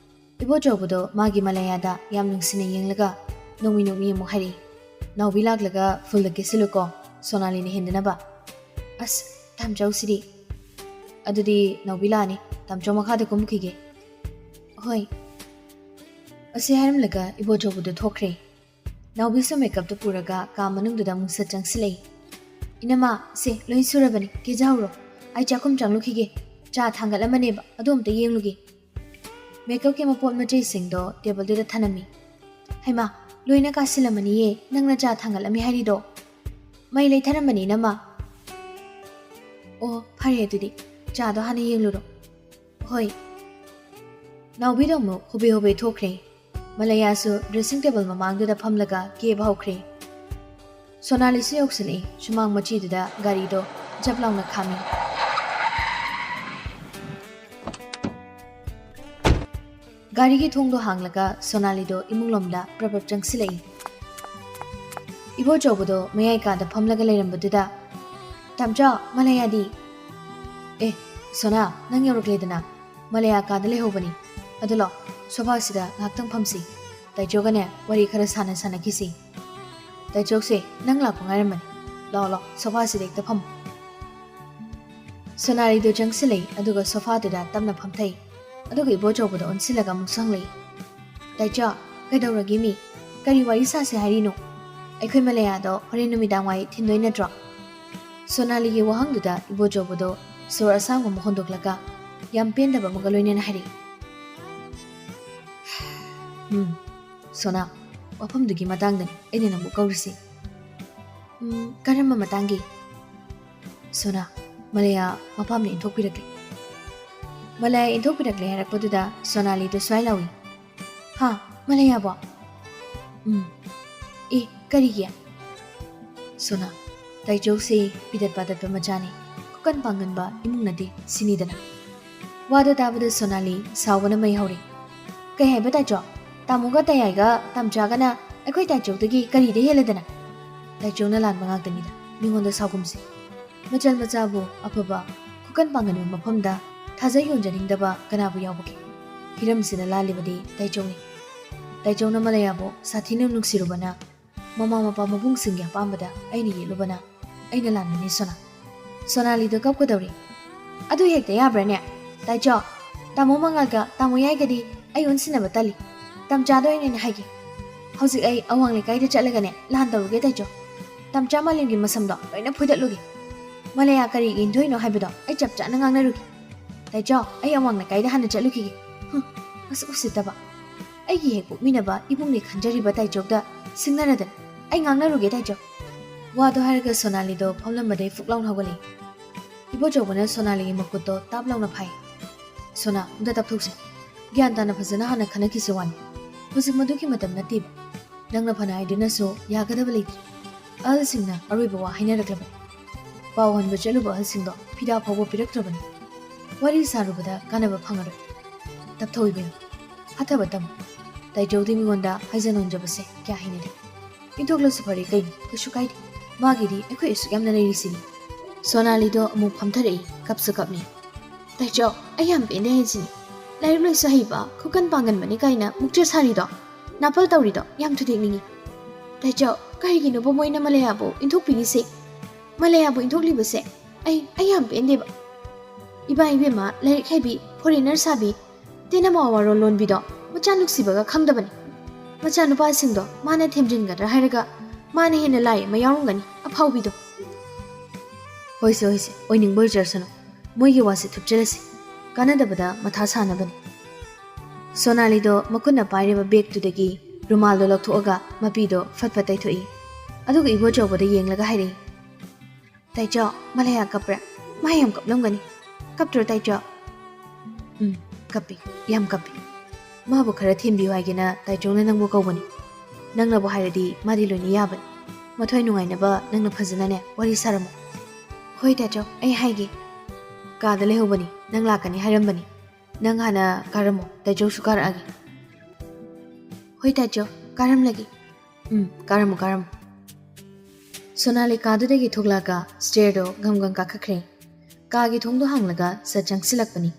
ꯏꯕꯣꯆꯧꯕꯗꯣ ꯃꯥꯒꯤ ꯃꯂꯌꯥꯗ ꯌꯥꯝ ꯅꯨꯡꯁꯤꯅ ꯌꯦꯡꯂꯒ ꯅꯣꯡꯃꯤ ꯅꯣꯡꯃꯤ ꯑꯃꯨꯛ ꯍꯥꯏꯔꯛꯏ, "ꯅꯥꯎꯕꯤ ꯂꯥꯛꯂꯒ ꯐꯨꯜꯗ ꯀꯦꯁꯤꯜꯂꯨꯀꯣ, ꯁꯣꯅꯥꯂꯤꯅ ꯍꯦꯟꯗꯅꯕ꯫" "ꯑꯁ, ꯇꯥꯝꯆꯧꯁꯤꯗꯤ꯫ ꯑꯗꯨꯗꯤ ꯅꯥꯎꯕꯤ ꯂꯥꯛꯑꯅꯤ, ꯇꯥꯝꯆꯧ ꯃꯈꯥꯗ ꯀꯨꯝꯈꯤꯒꯦ꯫" "ꯍꯣꯏ꯫" ꯑꯁꯤ ꯍꯥꯏꯔꯝꯂꯒ ꯏꯕꯣꯆꯧꯕꯗꯣ ꯊꯣꯛꯈ꯭ꯔꯦ꯫ ꯅꯥꯎꯕꯤꯁꯨ ꯃꯦꯀꯞꯇꯨ ꯄꯨꯔꯒ ꯀꯥ ꯃꯅꯨꯡꯗꯨꯗ ꯑꯃꯨꯛ ꯁꯠ ꯆꯪꯁꯤꯜꯂꯛꯏ꯫ "ꯏꯅꯝꯃ, ꯁꯦ, ꯂꯣꯏ ꯁꯨꯔꯕꯅꯤ, ꯀꯦꯖꯍꯧꯔꯣ꯫ ꯑꯩ ꯆꯥꯛꯈꯨꯝ ꯆꯪꯂꯨꯈꯤꯒꯦ꯫ ꯆꯥ ꯊꯥꯡꯒꯠꯂꯝꯃꯅꯦꯕ, ꯑꯗꯨ ꯑꯝꯇ ꯌꯦꯡꯂꯨꯒꯦ꯫" ꯃꯦꯀꯞꯀꯤ ꯃꯄꯣꯠ ꯃꯆꯩꯁꯤꯡꯗꯣ ꯇꯦꯕꯜꯗꯨꯗ ꯊꯅꯝꯃꯤ꯫ "ꯍꯩꯃꯥ, ꯂꯣꯏꯅ ꯀꯥꯁꯤꯜꯂꯝꯃꯅꯤꯌꯦ, ꯅꯪꯅ ꯆꯥ ꯊꯥꯡꯒꯠꯂꯝꯃꯤ ꯍꯥꯏꯔꯤꯗꯣ꯫ ꯃꯩ ꯂꯩꯊꯔꯝꯕꯅꯤ, ꯏꯅꯝꯃ꯫" "ꯑꯣ, ꯐꯔꯦ ꯑꯗꯨꯗꯤ, ꯆꯥꯗꯣ ꯍꯥꯟꯅ ꯌꯦꯡꯂꯨꯔꯣ꯫" "ꯍꯣꯏ꯫" ꯅꯥꯎꯕꯤꯗꯣ ꯑꯃꯨꯛ ꯍꯣꯕꯦ ꯍꯣꯕꯦ ꯊꯣꯛꯈ꯭ꯔꯦ꯫ ꯃꯂꯌꯥꯁꯨ dressing table ꯃꯃꯥꯡꯗꯨꯗ ꯐꯝꯂꯒ ꯀꯦꯕ ꯍꯧꯈ꯭ꯔꯦ꯫ ꯁꯣꯅꯥꯂꯤꯁꯨ ꯌꯧꯁꯤꯜꯂꯛꯏ꯫ ꯁꯨꯃꯥꯡ ꯃꯆꯤꯗꯨꯗ ꯒꯥꯔꯤꯗꯣ ꯖꯞ ꯂꯥꯎꯅ ꯈꯥꯝꯃꯤ꯫ ꯒꯥꯔꯤꯒꯤ ꯊꯣꯡꯗꯣ ꯍꯥꯡꯂꯒ ꯁꯣꯅꯥꯂꯤꯗꯣ ꯏꯃꯨꯡꯂꯣꯝꯗ ꯄ꯭ꯔꯞ ꯄ꯭ꯔꯞ ꯆꯪꯁꯤꯜꯂꯛꯏ꯫ ꯏꯕꯣꯆꯧꯕꯗꯣ ꯃꯌꯥꯏ ꯀꯥꯗ ꯐꯝꯂꯒ ꯂꯩꯔꯝꯕꯗꯨꯗ, "ꯇꯥꯝꯆꯥ, ꯃꯂꯌꯥꯗꯤ?" "ꯑꯦ, ꯁꯣꯅꯥ, ꯅꯪ ꯌꯧꯔꯛꯂꯦꯗꯅ꯫ ꯃꯂꯌꯥ ꯀꯥꯗ ꯂꯩꯍꯧꯕꯅꯤ꯫ ꯑꯗꯨ ꯂꯥꯛꯑꯣ, ꯁꯣꯐꯥꯁꯤꯗ ꯉꯥꯏꯍꯥꯛꯇꯪ ꯐꯝꯁꯤ꯫ ꯇꯥꯏꯆꯣꯒꯅꯦ ꯋꯥꯔꯤ ꯈꯔ ꯁꯥꯟꯅ ꯁꯥꯟꯅꯈꯤꯁꯤ꯫ ꯇꯥꯏꯆꯣꯛꯁꯦ ꯅꯪ ꯂꯥꯛꯄ ꯉꯥꯏꯔꯝꯕꯅꯤ꯫ ꯂꯥꯛꯑꯣ, ꯂꯥꯛꯑꯣ, ꯁꯣꯐꯥꯁꯤꯗ ꯍꯦꯛꯇ ꯐꯝꯃꯣ꯫" ꯁꯣꯅꯥꯂꯤꯗꯣ ꯆꯪꯁꯤꯜꯂꯛꯏ, ꯑꯗꯨꯒ ꯁꯣꯐꯥꯗꯨꯗ ꯇꯞꯅ ꯐꯝꯊꯩ꯫ ꯑꯗꯨꯒ ꯏꯕꯣꯆꯧꯕꯗ ꯑꯣꯟꯁꯤꯜꯂꯒ ꯑꯃꯨꯛꯁꯨ ꯍꯪꯂꯛꯏ, "ꯇꯥꯏꯆꯣ, ꯀꯩꯗꯧꯔꯒꯦ ꯃꯤ? ꯀꯔꯤ ꯋꯥꯔꯤ ꯁꯥꯁꯦ ꯍꯥꯏꯔꯤꯅꯣ? ꯑꯩꯈꯣꯏ ꯃꯂꯌꯥꯗꯣ ꯍꯣꯔꯦꯟ ꯅꯨꯃꯤꯗꯥꯡ ꯋꯥꯏ ꯊꯤꯟꯗꯣꯏ ꯅꯠꯇ꯭ꯔꯣ?" ꯁꯣꯅꯥꯂꯤꯒꯤ ꯋꯥꯍꯪꯗꯨꯗ ꯏꯕꯣꯆꯧꯕꯗꯣ ꯁꯣꯔ ꯑꯁꯥꯡꯕ ꯑꯃ ꯍꯣꯟꯗꯣꯛꯂꯒ ꯌꯥꯝ ꯄꯦꯟꯗꯕ ꯑꯃꯒ ꯂꯣꯏꯅꯅ ꯍꯥꯏꯔꯛꯏ, "ꯎꯝ, ꯁꯣꯅꯥ, ꯋꯥꯐꯝꯗꯨꯒꯤ ꯃꯇꯥꯡꯗꯅꯤ ꯑꯩꯅ ꯅꯪꯕꯨ ꯀꯧꯔꯤꯁꯤ꯫" "ꯎꯝ, ꯀꯔꯝꯕ ꯃꯇꯥꯡꯒꯤ?" "ꯁꯣꯅꯥ, ꯃꯂꯌꯥ ꯃꯄꯥꯝꯅ ꯏꯟꯊꯣꯛꯄꯤꯔꯛꯂꯦ꯫" ꯃꯂꯌꯥ ꯏꯟꯊꯣꯛꯄꯤꯔꯛꯂꯦ ꯍꯥꯏꯔꯛꯄꯗꯨꯗ ꯁꯣꯅꯥꯂꯤꯗꯨ ꯁ꯭ꯋꯥꯏ ꯂꯥꯎꯏ, "ꯍꯥ? ꯃꯂꯌꯥꯕꯣ?" "ꯎꯝ꯫ ꯑꯦ, ꯀꯔꯤꯒꯤ?" "ꯁꯣꯅꯥ, ꯇꯥꯏꯆꯧꯁꯦ ꯄꯤꯗꯠ ꯄꯥꯗꯠꯄ ꯃꯆꯥꯅꯤ, ꯈꯨꯀꯟ ꯄꯥꯡꯒꯟꯕ ꯏꯃꯨꯡ ꯅꯠꯇꯦ, ꯁꯤꯅꯤꯗꯅ꯫" ꯋꯥꯗꯣ ꯇꯥꯕꯗ ꯁꯣꯅꯥꯂꯤ ꯁꯥꯎꯕꯅ ꯃꯩ ꯍꯧꯔꯦ꯫ "ꯀꯩ ꯍꯥꯏꯕ ꯇꯥꯏꯆꯣ? ꯇꯥꯃꯣꯒ ꯇꯌꯥꯏꯒ ꯇꯥꯝꯆꯥꯒꯅ ꯑꯩꯈꯣꯏ ꯇꯥꯏꯆꯧꯗꯒꯤ ꯀꯔꯤꯗ ꯍꯦꯜꯂꯗꯅ?" "ꯇꯥꯏꯆꯧꯅ ꯂꯥꯟꯕ ꯉꯥꯛꯇꯅꯤꯗ, ꯃꯤꯉꯣꯟꯗ ꯁꯥꯎꯒꯨꯝꯁꯤ꯫ ꯃꯆꯜ ꯃꯆꯥꯕꯨ ꯑꯐꯕ, ꯈꯨꯀꯟ ꯄꯥꯡꯒꯟꯕ ꯃꯐꯝꯗ ꯊꯥꯖ ꯌꯣꯟꯖꯅꯤꯡꯗꯕ ꯀꯅꯥꯕꯨ ꯌꯥꯎꯕꯒꯦ? ꯍꯤꯔꯝꯁꯤꯗ ꯂꯥꯜꯂꯤꯕꯗꯤ ꯇꯥꯏꯆꯧꯅꯤ꯫ ꯇꯥꯏꯆꯧꯅ ꯃꯂꯌꯥꯕꯨ ꯁꯥꯊꯤꯅ ꯅꯨꯡꯁꯤꯔꯨꯕꯅ, ꯃꯃꯥ ꯃꯄꯥ ꯃꯕꯨꯡꯁꯤꯡꯒꯤ ꯑꯄꯥꯝꯕꯗ ꯑꯩꯅ ꯌꯦꯠꯂꯨꯕꯅ ꯑꯩꯅ ꯂꯥꯟꯕꯅꯤ, ꯁꯣꯅꯥ꯫" ꯁꯣꯅꯥꯂꯤꯗꯣ ꯀꯞꯀꯗꯧꯔꯤ꯫ "ꯑꯗꯨ ꯍꯦꯛꯇ ꯌꯥꯕ꯭ꯔꯥꯅꯦ? ꯇꯥꯏꯆꯣ, ꯇꯥꯃꯣ ꯃꯉꯥꯜꯒ ꯇꯥꯃꯣ ꯌꯥꯏꯒꯗꯤ ꯑꯩ ꯑꯣꯟꯁꯤꯟꯅꯕ ꯇꯜꯂꯤ꯫ ꯇꯥꯝꯆꯥꯗ ꯑꯣꯏꯅ ꯑꯩꯅ ꯍꯥꯏꯒꯦ꯫ ꯍꯧꯖꯤꯛ ꯑꯩ ꯑꯋꯥꯡ ꯂꯩꯀꯥꯏꯗ ꯆꯠꯂꯒꯅꯦ ꯂꯥꯟ ꯇꯧꯔꯨꯒꯦ, ꯇꯥꯏꯆꯣ꯫ ꯇꯥꯝꯆꯥ ꯃꯥꯂꯦꯝꯒꯤ ꯃꯁꯝꯗꯣ ꯂꯣꯏꯅ ꯐꯣꯏꯗꯠꯂꯨꯒꯦ꯫ ꯃꯂꯌꯥ ꯀꯔꯤꯒꯤ ꯏꯟꯊꯣꯏꯅꯣ ꯍꯥꯏꯕꯗꯣ ꯑꯩ ꯆꯞ ꯆꯥꯅ ꯉꯥꯡꯅꯔꯨꯒꯦ꯫ ꯇꯥꯏꯆꯣ, ꯑꯩ ꯑꯋꯥꯡ ꯂꯩꯀꯥꯏꯗ ꯍꯥꯟꯅ ꯆꯠꯂꯨꯈꯤꯒꯦ꯫" "ꯍꯨꯝ, ꯃꯁꯛ ꯎꯁꯤꯠꯇꯕ꯫ ꯑꯩꯒꯤ ꯍꯦꯛ ꯄꯣꯛꯃꯤꯟꯅꯕ ꯏꯕꯨꯡꯅꯤ ꯈꯟꯖꯔꯤꯕ ꯇꯥꯏꯆꯧꯗ ꯁꯤꯡꯅꯔꯗꯅ꯫ ꯑꯩ ꯉꯥꯡꯅꯔꯨꯒꯦ ꯇꯥꯏꯆꯧ꯫ ꯋꯥꯗꯣ ꯍꯥꯏꯔꯒ ꯁꯣꯅꯥꯂꯤꯗꯣ ꯐꯝꯂꯝꯕꯗꯩ ꯐꯨꯛ ꯂꯥꯎꯅ ꯍꯧꯒꯠꯂꯛꯏ꯫ ꯏꯕꯣꯆꯧꯕꯅ ꯁꯣꯅꯥꯂꯤꯒꯤ ꯃꯈꯨꯠꯇꯣ ꯇꯥꯞ ꯂꯥꯎꯅ ꯐꯥꯏ꯫ "ꯁꯣꯅꯥ, ꯑꯝꯇ ꯇꯞꯊꯣꯛꯁꯦ꯫ ꯒ꯭ꯌꯥꯟ ꯇꯥꯅ ꯐꯖꯅ ꯍꯥꯟꯅ ꯈꯟꯅꯈꯤꯁꯦ ꯋꯥꯅꯤ꯫ ꯍꯧꯖꯤꯛ ꯃꯗꯨꯒꯤ ꯃꯇꯝ ꯅꯠꯇꯦꯕ꯫ ꯅꯪꯅ ꯐꯅ ꯍꯥꯏꯗꯨꯅꯁꯨ ꯌꯥꯒꯗꯕ ꯂꯩꯇ꯭ꯔꯦ꯫ ꯑꯍꯜꯁꯤꯡꯅ ꯑꯔꯣꯏꯕ ꯋꯥ ꯍꯥꯏꯅꯔꯛꯂꯕꯅꯤ꯫ ꯄꯥꯎ ꯍꯟꯕ ꯆꯠꯂꯨꯕ ꯑꯍꯜꯁꯤꯡꯗꯣ ꯐꯤꯗꯥ ꯐꯥꯎꯕ ꯄꯤꯔꯛꯇ꯭ꯔꯕꯅꯤ꯫ ꯋꯥꯔꯤ ꯁꯥꯔꯨꯕꯗ ꯀꯥꯟꯅꯕ ꯐꯪꯉꯔꯣꯏ꯫ ꯇꯞꯊꯧ ꯏꯕꯦꯝꯃ꯫ ꯍꯠꯊꯕ ꯇꯝꯃꯨ꯫ ꯇꯥꯏꯆꯧꯗꯤ ꯃꯤꯉꯣꯟꯗ ꯍꯥꯏꯖ ꯅꯣꯟꯖꯕꯁꯦ ꯀꯌꯥ ꯍꯩꯅꯗꯦ꯫ ꯏꯟꯊꯣꯛꯂꯁꯨ ꯐꯔꯦ ꯀꯩꯅꯣ, ꯀꯩꯁꯨ ꯀꯥꯏꯗꯦ꯫ ꯃꯥꯒꯤꯗꯤ ꯑꯩꯈꯣꯏ ꯑꯁꯨꯛ ꯌꯥꯝꯅ ꯂꯩꯔꯤꯁꯤꯅꯤ꯫" ꯁꯣꯅꯥꯂꯤꯗꯣ ꯑꯃꯨꯛ ꯐꯝꯊꯔꯛꯏ, ꯀꯞꯁꯨ ꯀꯞꯅꯤ꯫ "ꯇꯥꯏꯆꯧ, ꯑꯩ ꯌꯥꯝ ꯄꯦꯟꯗꯦ ꯍꯥꯏꯁꯤꯅꯤ꯫ ꯂꯥꯏꯔꯤꯛ ꯂꯥꯏꯁꯨ ꯍꯩꯕ, ꯈꯨꯀꯟ ꯄꯥꯡꯒꯟꯕꯅꯤ ꯀꯥꯏꯅ ꯃꯨꯛꯆ ꯁꯥꯔꯤꯗꯣ, ꯅꯥꯄꯜ ꯇꯧꯔꯤꯗꯣ ꯌꯥꯝ ꯊꯨꯗꯦꯛꯅꯤꯡꯉꯤ꯫ ꯇꯥꯏꯆꯧ, ꯀꯔꯤꯒꯤꯅꯣꯕ ꯃꯣꯏꯅ ꯃꯂꯌꯥꯕꯨ ꯏꯟꯊꯣꯛꯄꯤꯔꯤꯁꯦ? ꯃꯂꯌꯥꯕꯨ ꯏꯟꯊꯣꯛꯂꯤꯕꯁꯦ ꯑꯩ, ꯑꯩ ꯌꯥꯝ ꯄꯦꯟꯗꯦꯕ꯫ ꯏꯕꯥ ꯏꯕꯦꯝꯃ, ꯂꯥꯏꯔꯤꯛ ꯍꯩꯕꯤ, ꯐꯣꯔꯦꯅꯔ ꯁꯥꯕꯤ, ꯇꯦꯅ ꯃꯋꯥꯔꯣꯜ ꯂꯣꯟꯕꯤꯗꯣ ꯃꯆꯥ ꯅꯨꯡꯁꯤꯕꯒ ꯈꯪꯗꯕꯅꯤ꯫ ꯃꯆꯥꯅꯨꯄꯥꯁꯤꯡꯗꯣ ꯃꯥꯅ ꯊꯦꯝꯖꯤꯟꯒꯗ꯭ꯔꯥ ꯍꯥꯏꯔꯒ ꯃꯥꯅ ꯍꯦꯟꯅ ꯂꯥꯏ ꯑꯃ ꯌꯥꯎꯔꯝꯒꯅꯤ, ꯑꯐꯥꯎꯕꯤꯗꯣ꯫" "ꯍꯣꯏꯁꯦ, ꯍꯣꯏꯁꯦ, ꯑꯣꯏꯅꯤꯡꯕ ꯑꯣꯏꯖꯔꯁꯅꯨ꯫ ꯃꯣꯏꯒꯤ ꯋꯥꯁꯦ ꯊꯨꯞꯆꯜꯂꯁꯤ꯫ ꯀꯥꯟꯅꯗꯕꯗ ꯃꯊꯥ ꯁꯥꯅꯕꯅꯤ꯫" ꯁꯣꯅꯥꯂꯤꯗꯣ ꯃꯈꯨꯠꯅ ꯄꯥꯏꯔꯤꯕ ꯕꯦꯒꯇꯨꯗꯒꯤ ꯔꯨꯃꯥꯜꯗꯣ ꯂꯧꯊꯣꯛꯑꯒ ꯃꯄꯤꯗꯣ ꯐꯠ ꯐꯠ ꯇꯩꯊꯣꯛꯏ꯫ ꯑꯗꯨꯒ ꯏꯕꯣꯆꯧꯕꯗ ꯌꯦꯡꯂꯒ ꯍꯥꯏꯔꯛꯏ, "ꯇꯥꯏꯆꯧ, ꯃꯂꯌꯥ ꯀꯞꯄ꯭ꯔꯥ? ꯃꯥ ꯌꯥꯝ ꯀꯞꯂꯝꯒꯅꯤ꯫ ꯀꯞꯇ꯭ꯔꯣ ꯇꯥꯏꯆꯧ?" "ꯎꯝ, ꯀꯞꯄꯤ, ꯌꯥꯝ ꯀꯞꯄꯤ꯫ ꯃꯥꯕꯨ ꯈꯔ ꯊꯦꯝꯕꯤꯌꯨ ꯍꯥꯏꯒꯦꯅ ꯇꯥꯏꯆꯧꯅ ꯅꯪꯕꯨ ꯀꯧꯕꯅꯤ꯫ ꯅꯪꯅꯕꯨ ꯍꯥꯏꯔꯗꯤ ꯃꯥꯗꯤ ꯂꯣꯏꯅ ꯌꯥꯕꯅꯤ꯫ ꯃꯊ꯭ꯋꯥꯏ ꯅꯨꯡꯉꯥꯏꯅꯕ ꯅꯪꯅ ꯐꯖꯅꯅꯦ ꯋꯥꯔꯤ ꯁꯥꯔꯝꯃꯨ꯫" "ꯍꯣꯏ ꯇꯥꯏꯆꯧ, ꯑꯩ ꯍꯥꯏꯒꯦ꯫ ꯀꯥꯗ ꯂꯩꯍꯧꯕꯅꯤ, ꯅꯪ ꯂꯥꯛꯀꯅꯤ ꯍꯥꯏꯔꯝꯕꯅꯤ꯫ ꯅꯪ ꯍꯥꯟꯅ ꯀꯥꯔꯝꯃꯣ, ꯇꯥꯏꯆꯧꯁꯨ ꯀꯥꯔꯛꯑꯒꯦ꯫" "ꯍꯣꯏ ꯇꯥꯏꯆꯧ, ꯀꯥꯔꯝꯂꯒꯦ꯫" "ꯎꯝ, ꯀꯥꯔꯝꯃꯨ, ꯀꯥꯔꯝꯃꯨ꯫" ꯁꯣꯅꯥꯂꯤ ꯀꯥꯗꯨꯗꯒꯤ ꯊꯣꯛꯂꯛꯑꯒ ꯁ꯭ꯇꯦꯌꯔꯗꯣ ꯒꯝ ꯒꯝ ꯀꯥꯈꯠꯈ꯭ꯔꯦ꯫ ꯀꯥꯒꯤ ꯊꯣꯡꯗꯣ ꯍꯥꯡꯂꯒ ꯁꯠ ꯆꯪꯁꯤꯜꯂꯛꯄꯅꯤ꯫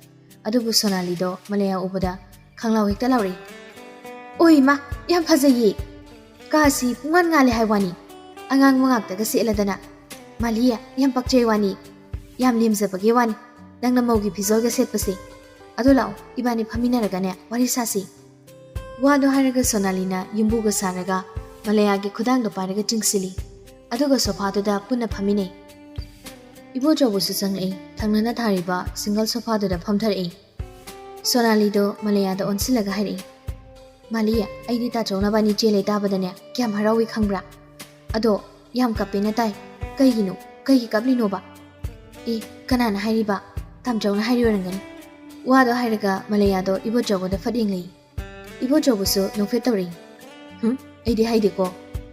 ꯑꯗꯨꯕꯨ ꯁꯣꯅꯥꯂꯤꯗꯣ ꯃꯂꯌꯥ ꯎꯕꯗ ꯈꯪꯂꯥꯎ ꯍꯦꯛꯇ ꯂꯥꯎꯔꯛꯏ꯫ "ꯑꯣꯏ ꯃꯥ, ꯌꯥꯝ ꯐꯖꯩꯌꯦ! ꯀꯥꯁꯤ ꯄꯨꯡꯉꯥꯟ ꯉꯥꯜꯂꯦ ꯍꯥꯏ ꯋꯥꯅꯤ꯫ ꯑꯉꯥꯡꯕ ꯉꯥꯛꯇꯒ ꯁꯦꯠꯂꯗꯅ꯫ ꯃꯥꯂꯤ, ꯌꯥꯝ ꯄꯛꯆꯩ ꯋꯥꯅꯤ꯫ ꯌꯥꯝ ꯂꯦꯝꯖꯕꯒꯤ ꯋꯥꯅꯤ ꯅꯪꯅ ꯃꯧꯒꯤ ꯐꯤꯖꯣꯜꯒ ꯁꯦꯠꯄꯁꯦ꯫ ꯑꯗꯣ ꯂꯥꯛꯑꯣ, ꯏꯕꯥꯅꯤ ꯐꯝꯃꯤꯟꯅꯔꯒꯅꯦ ꯋꯥꯔꯤ ꯁꯥꯁꯤ꯫" ꯋꯥꯗꯣ ꯍꯥꯏꯔꯒ ꯁꯣꯅꯥꯂꯤꯅ ꯌꯨꯝꯕꯨꯒ ꯁꯥꯔꯒ ꯃꯂꯌꯥꯒꯤ ꯈꯨꯗꯥꯡꯗꯣ ꯄꯥꯏꯔꯒ ꯆꯤꯡꯁꯤꯜꯂꯤ꯫ ꯑꯗꯨꯒ ꯁꯣꯐꯥꯗꯨꯗ ꯄꯨꯟꯅ ꯐꯝꯃꯤꯟꯅꯩ꯫ ꯏꯕꯣꯆꯧꯕꯁꯨ ꯆꯪꯂꯛꯏ꯫ ꯊꯪꯅꯅ ꯊꯥꯔꯤꯕ ꯁꯤꯡꯒꯜ ꯁꯣꯐꯥꯗꯨꯗ ꯐꯝꯊꯔꯛꯏ꯫ ꯁꯣꯅꯥꯂꯤꯗꯣ ꯃꯂꯌꯥꯗ ꯑꯣꯟꯁꯤꯜꯂꯒ ꯍꯥꯏꯔꯛꯏ, "ꯃꯥꯂꯤ, ꯑꯩꯗꯤ ꯇꯥꯆꯧ ꯅꯕꯥꯅꯤ ꯆꯦꯜꯂꯦ ꯇꯥꯕꯗꯅꯦ ꯀꯌꯥꯝ ꯍꯔꯥꯎꯏ ꯈꯪꯕ꯭ꯔꯥ? ꯑꯗꯣ ꯌꯥꯝ ꯀꯞꯄꯦꯅ ꯇꯥꯏ꯫ ꯀꯩꯒꯤꯅꯣ? ꯀꯩꯒꯤ ꯀꯞꯂꯤꯅꯣꯕ?" "ꯑꯦ, ꯀꯅꯥꯅ ꯍꯥꯏꯔꯤꯕ? ꯇꯥꯝꯆꯧꯅ ꯍꯥꯏꯔꯤ ꯑꯣꯏꯔꯝꯒꯅꯤ꯫" ꯋꯥꯗꯣ ꯍꯥꯏꯔꯒ ꯃꯂꯌꯥꯗꯣ ꯏꯕꯣꯆꯧꯕꯗ ꯐꯠ ꯌꯦꯡꯂꯛꯏ꯫ ꯏꯕꯣꯆꯧꯕꯁꯨ ꯅꯣꯛꯐꯦꯠ ꯇꯧꯔꯛꯏ꯫ "ꯍꯨꯝ, ꯑꯩꯗꯤ ꯍꯥꯏꯗꯦꯀꯣ꯫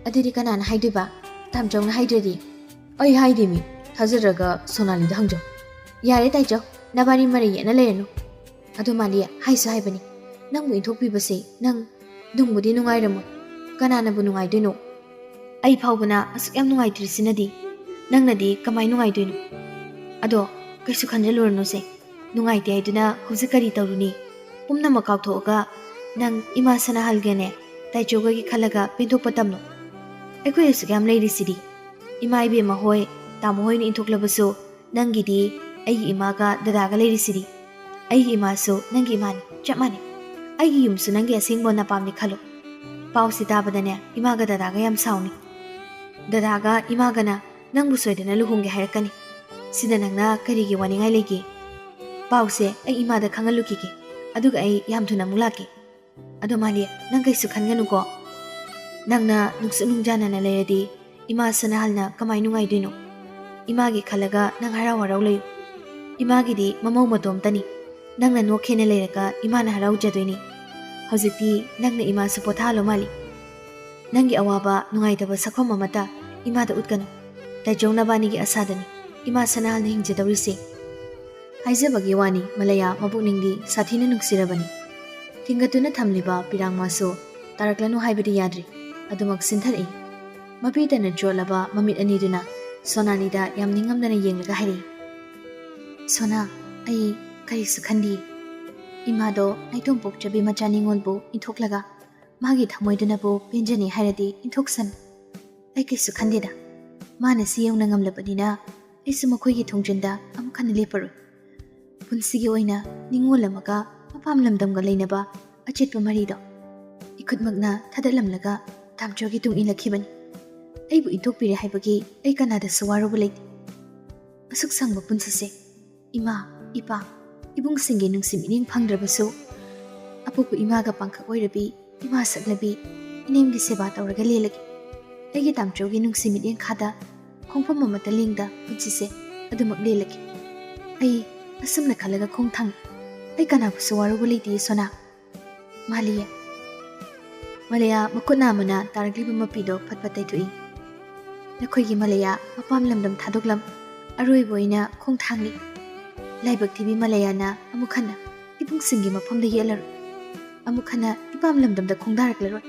ꯑꯗꯨꯗꯤ ꯀꯅꯥꯅ ꯍꯥꯏꯗꯣꯏꯕ? ꯇꯥꯝꯆꯧꯅ ꯍꯥꯏꯗ꯭ꯔꯗꯤ?" "ꯑꯩ ꯍꯥꯏꯗꯦꯃꯤ꯫ ꯊꯥꯖꯗ꯭ꯔꯒ ꯁꯣꯅꯥꯂꯤꯗ ꯍꯪꯖꯧ꯫" "ꯌꯥꯔꯦ ꯇꯥꯏꯆꯧ, ꯅꯕꯥꯅꯤ ꯃꯔꯩ ꯌꯦꯠꯅ ꯂꯩꯔꯅꯨ꯫ ꯑꯗꯣ ꯃꯥꯂꯤ, ꯍꯥꯏꯁꯨ ꯍꯥꯏꯕꯅꯤ, ꯅꯪꯕꯨ ꯏꯟꯊꯣꯛꯄꯤꯕꯁꯦ ꯅꯪ ꯅꯨꯡꯕꯨꯗꯤ ꯅꯨꯡꯉꯥꯏꯔꯝꯃꯣꯏ꯫ ꯀꯅꯥꯅꯕꯨ ꯅꯨꯡꯉꯥꯏꯗꯣꯏꯅꯣ? ꯑꯩ ꯐꯥꯎꯕꯅ ꯑꯁꯨꯛ ꯌꯥꯝ ꯅꯨꯡꯉꯥꯏꯇ꯭ꯔꯤꯁꯤꯅꯗꯤ ꯅꯪꯅꯗꯤ ꯀꯃꯥꯏ ꯅꯨꯡꯉꯥꯏꯗꯣꯏꯅꯣ? ꯑꯗꯣ ꯀꯩꯁꯨ ꯈꯟꯖꯜꯂꯨꯔꯅꯨꯁꯦ꯫ ꯅꯨꯡꯉꯥꯏꯇꯦ ꯍꯥꯏꯗꯨꯅ ꯍꯧꯖꯤꯛ ꯀꯔꯤ ꯇꯧꯔꯨꯅꯤ? ꯄꯨꯝꯅꯃꯛ ꯀꯥꯎꯊꯣꯛꯑꯒ ꯅꯪ ꯏꯃꯥ ꯁꯅꯥꯍꯜꯒꯅꯦ ꯇꯥꯏꯆꯧꯒꯒꯤ ꯈꯜꯂꯒ ꯄꯦꯟꯊꯣꯛꯄ ꯇꯝꯂꯣ꯫ ꯑꯩꯈꯣꯏ ꯑꯁꯨꯛ ꯌꯥꯝ ꯂꯩꯔꯤꯁꯤꯗꯤ꯫ ꯏꯃꯥ ꯏꯕꯦꯝꯃ ꯍꯣꯏ, ꯇꯥꯃꯣ ꯍꯣꯏꯅ ꯏꯟꯊꯣꯛꯂꯕꯁꯨ ꯅꯪꯒꯤꯗꯤ ꯑꯩꯒꯤ ꯏꯃꯥꯒ ꯗꯗꯥꯒ ꯂꯩꯔꯤꯁꯤꯗꯤ꯫ ꯑꯩꯒꯤ ꯏꯃꯥꯁꯨ ꯅꯪꯒꯤ ꯏꯃꯥꯅꯤ, ꯆꯞ ꯃꯥꯟꯅꯩ꯫ ꯑꯩꯒꯤ ꯌꯨꯝꯁꯨ ꯅꯪꯒꯤ ꯑꯁꯦꯡꯕ ꯅꯄꯥꯝꯅꯤ ꯈꯜꯂꯣ꯫ ꯄꯥꯎꯁꯤ ꯇꯥꯕꯗꯅꯦ ꯏꯃꯥꯒ ꯗꯗꯥꯒ ꯌꯥꯝ ꯁꯥꯎꯅꯤ꯫ ꯗꯗꯥꯒ ꯏꯃꯥꯒꯅ ꯅꯪꯕꯨ ꯁꯣꯏꯗꯅ ꯂꯨꯍꯣꯡꯒꯦ ꯍꯥꯏꯔꯛꯀꯅꯤ꯫ ꯁꯤꯗ ꯅꯪꯅ ꯀꯔꯤꯒꯤ ꯋꯥꯅꯤꯡꯉꯥꯏ ꯂꯩꯒꯦ? ꯄꯥꯎꯁꯦ ꯑꯩ ꯏꯃꯥꯗ ꯈꯪꯍꯜꯂꯨꯈꯤꯒꯦ, ꯑꯗꯨꯒ ꯑꯩ ꯌꯥꯝ ꯊꯨꯅ ꯑꯃꯨꯛ ꯂꯥꯛꯀꯦ꯫ ꯑꯗꯣ ꯃꯥꯂꯤ, ꯅꯪ ꯀꯩꯁꯨ ꯈꯟꯒꯅꯨꯀꯣ꯫ ꯅꯪꯅ ꯅꯨꯡꯁꯨꯛ ꯅꯨꯡꯖꯥꯅꯅ ꯂꯩꯔꯗꯤ ꯏꯃꯥ ꯁꯅꯥꯍꯜꯅ ꯀꯃꯥꯏ ꯅꯨꯡꯉꯥꯏꯗꯣꯏꯅꯣ? ꯏꯃꯥꯒꯤ ꯈꯜꯂꯒ ꯅꯪ ꯍꯔꯥꯎ ꯍꯔꯥꯎ ꯂꯩꯌꯨ꯫ ꯏꯃꯥꯒꯤꯗꯤ ꯃꯃꯧ ꯃꯇꯣꯝꯇꯅꯤ꯫ ꯅꯪꯅ ꯅꯣꯛꯈꯦꯅ ꯂꯩꯔꯒ ꯏꯃꯥꯅ ꯍꯔꯥꯎꯖꯗꯣꯏꯅꯤ꯫ ꯍꯧꯖꯤꯛꯇꯤ ꯅꯪꯅ ꯏꯃꯥꯁꯨ ꯄꯣꯊꯥꯍꯜꯂꯣ ꯃꯥꯂꯤ꯫ ꯅꯪꯒꯤ ꯑꯋꯥꯕ ꯅꯨꯡꯉꯥꯏꯇꯕ ꯁꯛꯐꯝ ꯑꯃꯠꯇ ꯏꯃꯥꯗ ꯎꯠꯀꯅꯨ꯫ ꯇꯥꯏꯆꯧ ꯅꯕꯥꯅꯤꯒꯤ ꯑꯁꯥꯗꯅꯤ ꯏꯃꯥ ꯁꯅꯥꯍꯜꯅ ꯍꯤꯡꯖꯗꯧꯔꯤꯁꯦ꯫ ꯍꯥꯏꯖꯕꯒꯤ ꯋꯥꯅꯤ, ꯃꯂꯌꯥ ꯃꯄꯨꯛꯅꯤꯡꯗꯤ ꯁꯥꯊꯤꯅ ꯅꯨꯡꯁꯤꯔꯕꯅꯤ꯫ ꯊꯤꯡꯒꯠꯇꯨꯅ ꯊꯝꯂꯤꯕ ꯄꯤꯔꯥꯡꯃꯁꯨ ꯇꯥꯔꯛꯂꯅꯨ ꯍꯥꯏꯕꯗꯤ ꯌꯥꯗ꯭ꯔꯤ꯫ ꯑꯗꯨꯃꯛ ꯁꯤꯟꯊꯔꯛꯏ꯫ ꯃꯄꯤ ꯇꯅ ꯆꯣꯠꯂꯕ ꯃꯃꯤꯠ ꯑꯅꯤꯗꯨꯅ ꯁꯣꯅꯥꯂꯤꯗ ꯌꯥꯝ ꯅꯤꯡꯉꯝꯗꯅ ꯌꯦꯡꯂꯒ ꯍꯥꯏꯔꯛꯏ, "ꯁꯣꯅꯥ, ꯑꯩ ꯀꯔꯤꯁꯨ ꯈꯟꯗꯤꯌꯦ꯫ ꯏꯃꯥꯗꯣ ꯅꯥꯏꯇꯣꯝ ꯄꯣꯛꯆꯕꯤ ꯃꯆꯥ ꯅꯤꯉꯣꯜꯕꯨ ꯏꯟꯊꯣꯛꯂꯒ ꯃꯥꯒꯤ ꯊꯃꯣꯏꯗꯨꯅꯕꯨ ꯄꯦꯟꯖꯅꯤ ꯍꯥꯏꯔꯗꯤ ꯏꯟꯊꯣꯛꯁꯅꯨ꯫ ꯑꯩ ꯀꯩꯁꯨ ꯈꯟꯗꯦꯗ꯫ ꯃꯥꯅ ꯁꯤ ꯌꯧꯅ ꯉꯝꯂꯕꯅꯤꯅ ꯑꯩꯁꯨ ꯃꯈꯣꯏꯒꯤ ꯊꯣꯡꯖꯤꯟꯗ ꯑꯃꯨꯛ ꯍꯟꯅ ꯂꯦꯞꯄꯔꯣꯏ꯫ ꯄꯨꯟꯁꯤꯒꯤ ꯑꯣꯏꯅ ꯅꯤꯡꯉꯣꯜ ꯑꯃꯒ ꯃꯄꯥꯝ ꯂꯝꯗꯝꯒ ꯂꯩꯅꯕ ꯑꯆꯦꯠꯄ ꯃꯔꯤꯗꯣ ꯏꯈꯨꯠꯃꯛꯅ ꯊꯥꯗꯠꯂꯝꯂꯒ ꯇꯥꯝꯆꯧꯒꯤ ꯇꯨꯡ ꯏꯜꯂꯛꯈꯤꯕꯅꯤ꯫ ꯑꯩꯕꯨ ꯏꯟꯊꯣꯛꯄꯤꯔꯦ ꯍꯥꯏꯕꯒꯤ ꯑꯩ ꯀꯅꯥꯗꯁꯨ ꯋꯥꯔꯨꯕ ꯂꯩꯇꯦ꯫ ꯑꯁꯨꯛ ꯁꯥꯡꯕ ꯄꯨꯟꯁꯤꯁꯦ ꯏꯃꯥ, ꯏꯄꯥ, ꯏꯕꯨꯡꯁꯤꯡꯒꯤ ꯅꯨꯡꯁꯤ ꯃꯤꯠꯌꯦꯡ ꯐꯪꯗ꯭ꯔꯕꯁꯨ, ꯑꯄꯣꯛꯄ ꯏꯃꯥꯒ ꯄꯥꯡꯈꯛ ꯑꯣꯏꯔꯕꯤ, ꯏꯃꯥ ꯁꯛꯂꯕꯤ ꯏꯅꯦꯝꯒꯤ ꯁꯦꯕꯥ ꯇꯧꯔꯒ ꯂꯦꯜꯂꯒꯦ꯫ ꯑꯩꯒꯤ ꯇꯥꯝꯆꯧꯒꯤ ꯅꯨꯡꯁꯤ ꯃꯤꯠꯌꯦꯡ ꯈꯥꯗ ꯈꯣꯡꯐꯝ ꯑꯃꯠꯇ ꯂꯦꯡꯗ ꯄꯨꯟꯁꯤꯁꯦ ꯑꯗꯨꯃꯛ ꯂꯦꯜꯂꯒꯦ꯫ ꯑꯩ ꯑꯁꯨꯝꯅ ꯈꯜꯂꯒ ꯈꯣꯡ ꯊꯥꯡꯏ꯫ ꯑꯩ ꯀꯅꯥꯕꯨꯁꯨ ꯋꯥꯔꯧꯕ ꯂꯩꯇꯦ, ꯁꯣꯅꯥ꯫ ꯃꯥꯂꯤꯌꯥ꯫ ꯃꯥꯂꯤꯌꯥ ꯃꯈꯨꯠ ꯅꯥꯝꯃꯅ ꯇꯥꯔꯛꯂꯤꯕ ꯃꯄꯤꯗꯣ ꯐꯠ ꯐꯠ ꯇꯩꯊꯣꯛꯏ꯫ ꯅꯈꯣꯏꯒꯤ ꯃꯥꯂꯤꯌꯥ ꯃꯄꯥꯝ ꯂꯝꯗꯝ ꯊꯥꯗꯣꯛꯂꯝ ꯑꯔꯣꯏꯕ ꯑꯣꯏꯅ ꯈꯣꯡ ꯊꯥꯡꯂꯤ꯫ ꯂꯥꯏꯕꯛ ꯊꯤꯕꯤ ꯃꯥꯂꯤꯌꯥꯅ ꯑꯃꯨꯛ ꯍꯟꯅ ꯏꯕꯨꯡꯁꯤꯡꯒꯤ ꯃꯐꯝꯗ ꯌꯦꯠꯂꯔꯣꯏ꯫ ꯑꯃꯨꯛ ꯍꯟꯅ ꯏꯄꯥꯝ ꯂꯝꯗꯝꯗ ꯈꯣꯡꯗꯥꯔꯛꯂꯔꯣꯏ꯫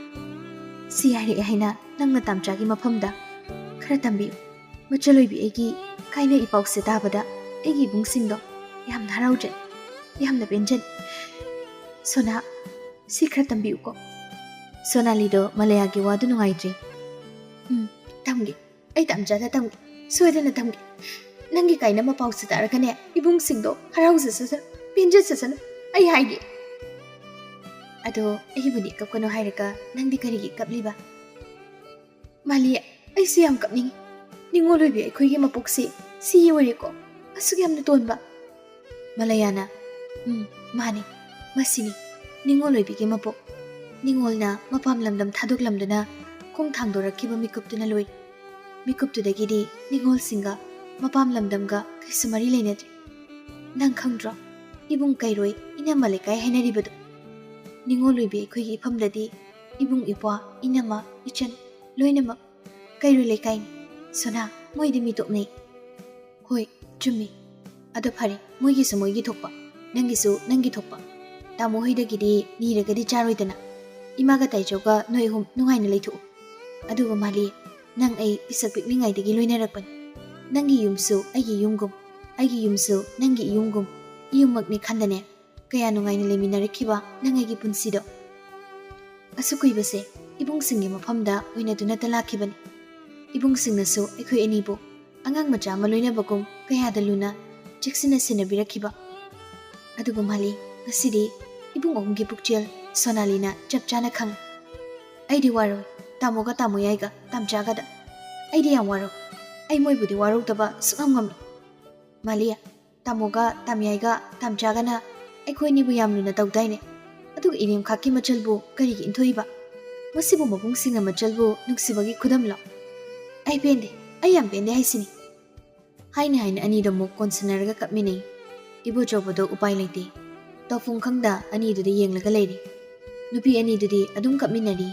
ꯁꯤ ꯍꯥꯏꯔꯛꯑꯦ ꯍꯥꯏꯅ ꯅꯪ ꯅꯇꯥꯝꯆꯥꯒꯤ ꯃꯐꯝꯗ ꯈꯔ ꯇꯝꯕꯤꯌꯨ꯫ ꯃꯆꯜ ꯑꯣꯏꯕꯤ ꯑꯩꯒꯤ ꯀꯥꯏꯅ ꯏ ꯄꯥꯎꯁꯦ ꯇꯥꯕꯗ ꯑꯩꯒꯤ ꯏꯕꯨꯡꯁꯤꯡꯗꯣ ꯌꯥꯝꯅ ꯍꯔꯥꯎꯖꯩ, ꯌꯥꯝꯅ ꯄꯦꯟꯖꯩ꯫ ꯁꯣꯅꯥ, ꯁꯤ ꯈꯔ ꯇꯝꯕꯤꯌꯨꯀꯣ꯫ ꯁꯣꯅꯥꯂꯤꯗꯣ ꯃꯥꯂꯤꯌꯥꯒꯤ ꯋꯥꯗꯨ ꯅꯨꯡꯉꯥꯏꯇ꯭ꯔꯦ꯫ "ꯎꯝ, ꯇꯝꯒꯦ꯫ ꯑꯩ ꯇꯥꯝꯆꯥꯗ ꯇꯝꯒꯦ꯫ ꯁꯣꯏꯗꯅ ꯇꯝꯒꯦ꯫ ꯅꯪꯒꯤ ꯀꯥꯏꯅ ꯃꯄꯥꯎꯁꯦ ꯇꯥꯔꯒꯅꯦ, ꯏꯕꯨꯡꯁꯤꯡꯗꯣ ꯍꯔꯥꯎꯖꯁꯅꯨ, ꯄꯦꯟꯖꯁꯅꯨ꯫ ꯑꯩ ꯍꯥꯏꯒꯦ꯫" "ꯑꯗꯣ ꯑꯩꯕꯨꯗꯤ ꯀꯞꯀꯅꯨ ꯍꯥꯏꯔꯒ ꯅꯪꯗꯤ ꯀꯔꯤꯒꯤ ꯀꯞꯂꯤꯕ?" "ꯃꯥꯂꯤ, ꯑꯩꯁꯨ ꯌꯥꯝ ꯀꯞꯅꯤꯡꯉꯤ꯫ ꯅꯤꯡꯉꯣꯜ ꯑꯣꯏꯕꯤ ꯑꯩꯈꯣꯏꯒꯤ ꯃꯄꯣꯛꯁꯤ ꯁꯤ ꯑꯣꯏꯔꯦꯀꯣ꯫ ꯑꯁꯨꯛ ꯌꯥꯝꯅ ꯇꯣꯟꯕ꯫" ꯃꯥꯂꯤꯌꯥꯅ, "ꯎꯝ, ꯃꯥꯅꯤ, ꯃꯁꯤꯅꯤ ꯅꯤꯡꯉꯣꯜ ꯑꯣꯏꯕꯤꯒꯤ ꯃꯄꯣꯛ꯫ ꯅꯤꯡꯉꯣꯜꯅ ꯃꯄꯥꯝ ꯂꯝꯗꯝ ꯊꯥꯗꯣꯛꯂꯝꯗꯨꯅ ꯈꯣꯡ ꯊꯥꯡꯗꯣꯔꯛꯈꯤꯕ ꯃꯤꯀꯨꯞꯇꯨꯅ ꯂꯣꯏꯔꯦ꯫ ꯃꯤꯀꯨꯞꯇꯨꯗꯒꯤꯗꯤ ꯅꯤꯡꯉꯣꯜꯁꯤꯡꯒ ꯃꯄꯥꯝ ꯂꯝꯗꯝꯒ ꯀꯩꯁꯨ ꯃꯔꯤ ꯂꯩꯅꯗ꯭ꯔꯦ꯫ ꯅꯪ ꯈꯪꯗ꯭ꯔꯣ, ꯏꯕꯨꯡ ꯀꯩꯔꯣꯏ ꯏꯅꯝꯃ ꯂꯩꯀꯥꯏ ꯍꯥꯏꯅꯔꯤꯕꯗꯣ? ꯅꯤꯡꯉꯣꯜ ꯑꯣꯏꯕꯤ ꯑꯩꯈꯣꯏꯒꯤ ꯏꯐꯝꯗꯗꯤ ꯏꯕꯨꯡ ꯏꯄ꯭ꯋꯥ, ꯏꯅꯝꯃ, ꯏꯆꯟ ꯂꯣꯏꯅꯃꯛ ꯀꯩꯔꯣꯏ ꯂꯩꯀꯥꯏꯅꯤ꯫ ꯁꯣꯅꯥ, ꯃꯣꯏꯗꯤ ꯃꯤ ꯇꯣꯛꯅꯩ꯫" "ꯍꯣꯏ, ꯆꯨꯝꯃꯤ꯫ ꯑꯗꯣ ꯐꯔꯦ, ꯃꯣꯏꯒꯤꯁꯨ ꯃꯣꯏꯒꯤ ꯊꯣꯛꯄ, ꯅꯪꯒꯤꯁꯨ ꯅꯪꯒꯤ ꯊꯣꯛꯄ꯫ ꯇꯥꯃꯣ ꯍꯣꯏꯗꯒꯤꯗꯤ ꯅꯤꯔꯒꯗꯤ ꯆꯥꯔꯣꯏꯗꯅ꯫ ꯏꯃꯥꯒ ꯇꯥꯏꯆꯧꯒ ꯅꯣꯏ ꯑꯍꯨꯝ ꯅꯨꯡꯉꯥꯏꯅ ꯂꯩꯊꯣꯛꯎ꯫ ꯑꯗꯨꯒ ꯃꯥꯂꯤ, ꯅꯪ ꯑꯩ ꯄꯤꯁꯛ ꯄꯤꯛꯂꯤꯉꯩꯗꯒꯤ ꯂꯣꯏꯅꯔꯛꯄꯅꯤ꯫ ꯅꯪꯒꯤ ꯌꯨꯝꯁꯨ ꯑꯩꯒꯤ ꯌꯨꯝꯒꯨꯝ, ꯑꯩꯒꯤ ꯌꯨꯝꯁꯨ ꯅꯪꯒꯤ ꯏꯌꯨꯝꯒꯨꯝ, ꯏꯌꯨꯝꯃꯛꯅꯤ ꯈꯟꯗꯅꯦ ꯀꯌꯥ ꯅꯨꯡꯉꯥꯏꯅ ꯂꯩꯃꯤꯟꯅꯔꯛꯈꯤꯕ ꯅꯪ ꯑꯩꯒꯤ ꯄꯨꯟꯁꯤꯗꯣ꯫ ꯑꯁꯨꯛ ꯀꯨꯏꯕꯁꯦ ꯏꯕꯨꯡꯁꯤꯡꯒꯤ ꯃꯐꯝꯗ ꯑꯣꯏꯅꯗꯨꯅꯇ ꯂꯥꯛꯈꯤꯕꯅꯤ꯫ ꯏꯕꯨꯡꯁꯤꯡꯅꯁꯨ ꯑꯩꯈꯣꯏ ꯑꯅꯤꯕꯨ ꯑꯉꯥꯡ ꯃꯆꯥ ꯑꯃ ꯂꯣꯏꯅꯕꯒꯨꯝ ꯀꯌꯥꯗ ꯂꯨꯅ ꯆꯦꯛꯁꯤꯟꯅ ꯁꯦꯟꯅꯕꯤꯔꯛꯈꯤꯕ꯫ ꯑꯗꯨꯕꯨ ꯃꯥꯂꯤ, ꯉꯁꯤꯗꯤ ꯏꯕꯨꯡ ꯑꯍꯨꯝꯒꯤ ꯄꯨꯛꯆꯦꯜ ꯁꯣꯅꯥꯂꯤꯅ ꯆꯞ ꯆꯥꯅ ꯈꯪꯉꯤ꯫ ꯑꯩꯗꯤ ꯋꯥꯔꯧꯏ, ꯇꯥꯃꯣꯒ ꯇꯥꯃꯣ ꯌꯥꯏꯒ ꯇꯥꯝꯆꯥꯒꯗ꯫ ꯑꯩꯗꯤ ꯌꯥꯝ ꯋꯥꯔꯧꯏ꯫ ꯑꯩ ꯃꯣꯏꯕꯨꯗꯤ ꯋꯥꯔꯧꯗꯕ ꯁꯨꯛꯉꯝ ꯉꯝꯂꯣꯏ꯫ ꯃꯥꯂꯤ, ꯇꯥꯃꯣꯒ ꯇꯥꯃꯤꯌꯥꯏꯒ ꯇꯥꯝꯆꯥꯒꯅ ꯑꯩꯈꯣꯏꯅꯤꯕꯨ ꯌꯥꯝ ꯂꯨꯅ ꯇꯧꯗꯥꯏꯅꯦ? ꯑꯗꯨꯒ ꯏꯔꯦꯝꯈꯥꯛꯀꯤ ꯃꯆꯜꯕꯨ ꯀꯔꯤꯒꯤ ꯏꯟꯊꯣꯛꯏꯕ? ꯃꯁꯤꯕꯨ ꯃꯕꯨꯡꯁꯤꯡꯅ ꯃꯆꯜꯕꯨ ꯅꯨꯡꯁꯤꯕꯒꯤ ꯈꯨꯗꯝꯂꯣ? ꯑꯩ ꯄꯦꯟꯗꯦ, ꯑꯩ ꯌꯥꯝ ꯄꯦꯟꯗꯦ ꯍꯥꯏꯁꯤꯅꯤ꯫ ꯍꯥꯏꯅ ꯍꯥꯏꯅ ꯑꯅꯤꯗꯣ ꯑꯃꯨꯛ ꯀꯣꯟꯁꯤꯟꯅꯔꯒ ꯀꯞꯃꯤꯟꯅꯩ꯫ ꯏꯕꯣꯆꯧꯕꯗꯣ ꯎꯄꯥꯏ ꯂꯩꯇꯦ꯫ ꯇꯧꯐꯝ ꯈꯪꯗ ꯑꯅꯤꯗꯨꯗ ꯌꯦꯡꯂꯒ ꯂꯩꯔꯤ꯫ ꯅꯨꯄꯤ ꯑꯅꯤꯗꯨꯗꯤ ꯑꯗꯨꯝ ꯀꯞꯃꯤꯟꯅꯔꯤ꯫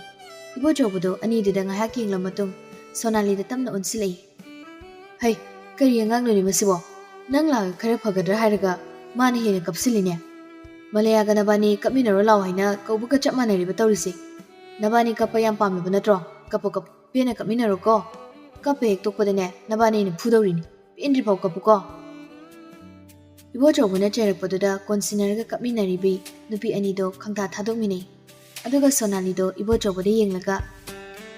ꯏꯕꯣꯆꯧꯕꯗꯣ ꯑꯅꯤꯗꯨꯗ ꯉꯥꯏꯍꯥꯛ ꯌꯦꯡꯂ ꯃꯇꯨꯡ ꯁꯣꯅꯥꯂꯤꯗ ꯇꯞꯅ ꯑꯣꯟꯁꯤꯜꯂꯛꯏ꯫ "ꯍꯩ, ꯀꯔꯤ ꯑꯉꯥꯡꯅꯣꯅꯦ ꯃꯁꯤꯕꯣ? ꯅꯪ ꯂꯥꯛꯑꯒ ꯈꯔ ꯐꯒꯗ꯭ꯔꯥ ꯍꯥꯏꯔꯒ ꯃꯥꯅ ꯍꯦꯟꯅ ꯀꯞꯁꯤꯜꯂꯤꯅꯦ꯫ ꯃꯂꯌꯥꯒ ꯅꯕꯥꯅꯤ ꯀꯞꯃꯤꯟꯅꯔꯣ ꯂꯥꯛꯑꯣ ꯍꯥꯏꯅ ꯀꯧꯕꯒ ꯆꯞ ꯃꯥꯟꯅꯔꯤꯕ ꯇꯧꯔꯤꯁꯦ꯫ ꯅꯕꯥꯅꯤ ꯀꯞꯄ ꯌꯥꯝ ꯄꯥꯝꯂꯕ ꯅꯠꯇ꯭ꯔꯣ? ꯀꯞꯄꯣ, ꯀꯞꯄꯣ, ꯄꯦꯟꯅ ꯀꯞꯃꯤꯟꯅꯔꯣꯀꯣ꯫ ꯀꯞꯄ ꯍꯦꯛ ꯇꯣꯛꯄꯗꯅꯦ ꯅꯕꯥꯅꯤ ꯑꯩꯅ ꯐꯨꯗꯧꯔꯤꯅꯤ꯫ ꯄꯦꯟꯗ꯭ꯔꯤꯐꯥꯎ ꯀꯞꯄꯨꯀꯣ꯫" ꯏꯕꯣꯆꯧꯕꯅ ꯆꯩꯔꯛꯄꯗꯨꯗ ꯀꯣꯟꯁꯤꯟꯅꯔꯒ ꯀꯞꯃꯤꯟꯅꯔꯤꯕꯤ ꯅꯨꯄꯤ ꯑꯅꯤꯗꯣ ꯈꯪꯇꯥ ꯊꯥꯗꯣꯛꯃꯤꯟꯅꯩ꯫ ꯑꯗꯨꯒ ꯁꯣꯅꯥꯂꯤꯗꯣ ꯏꯕꯣꯆꯧꯕꯗ ꯌꯦꯡꯂꯒ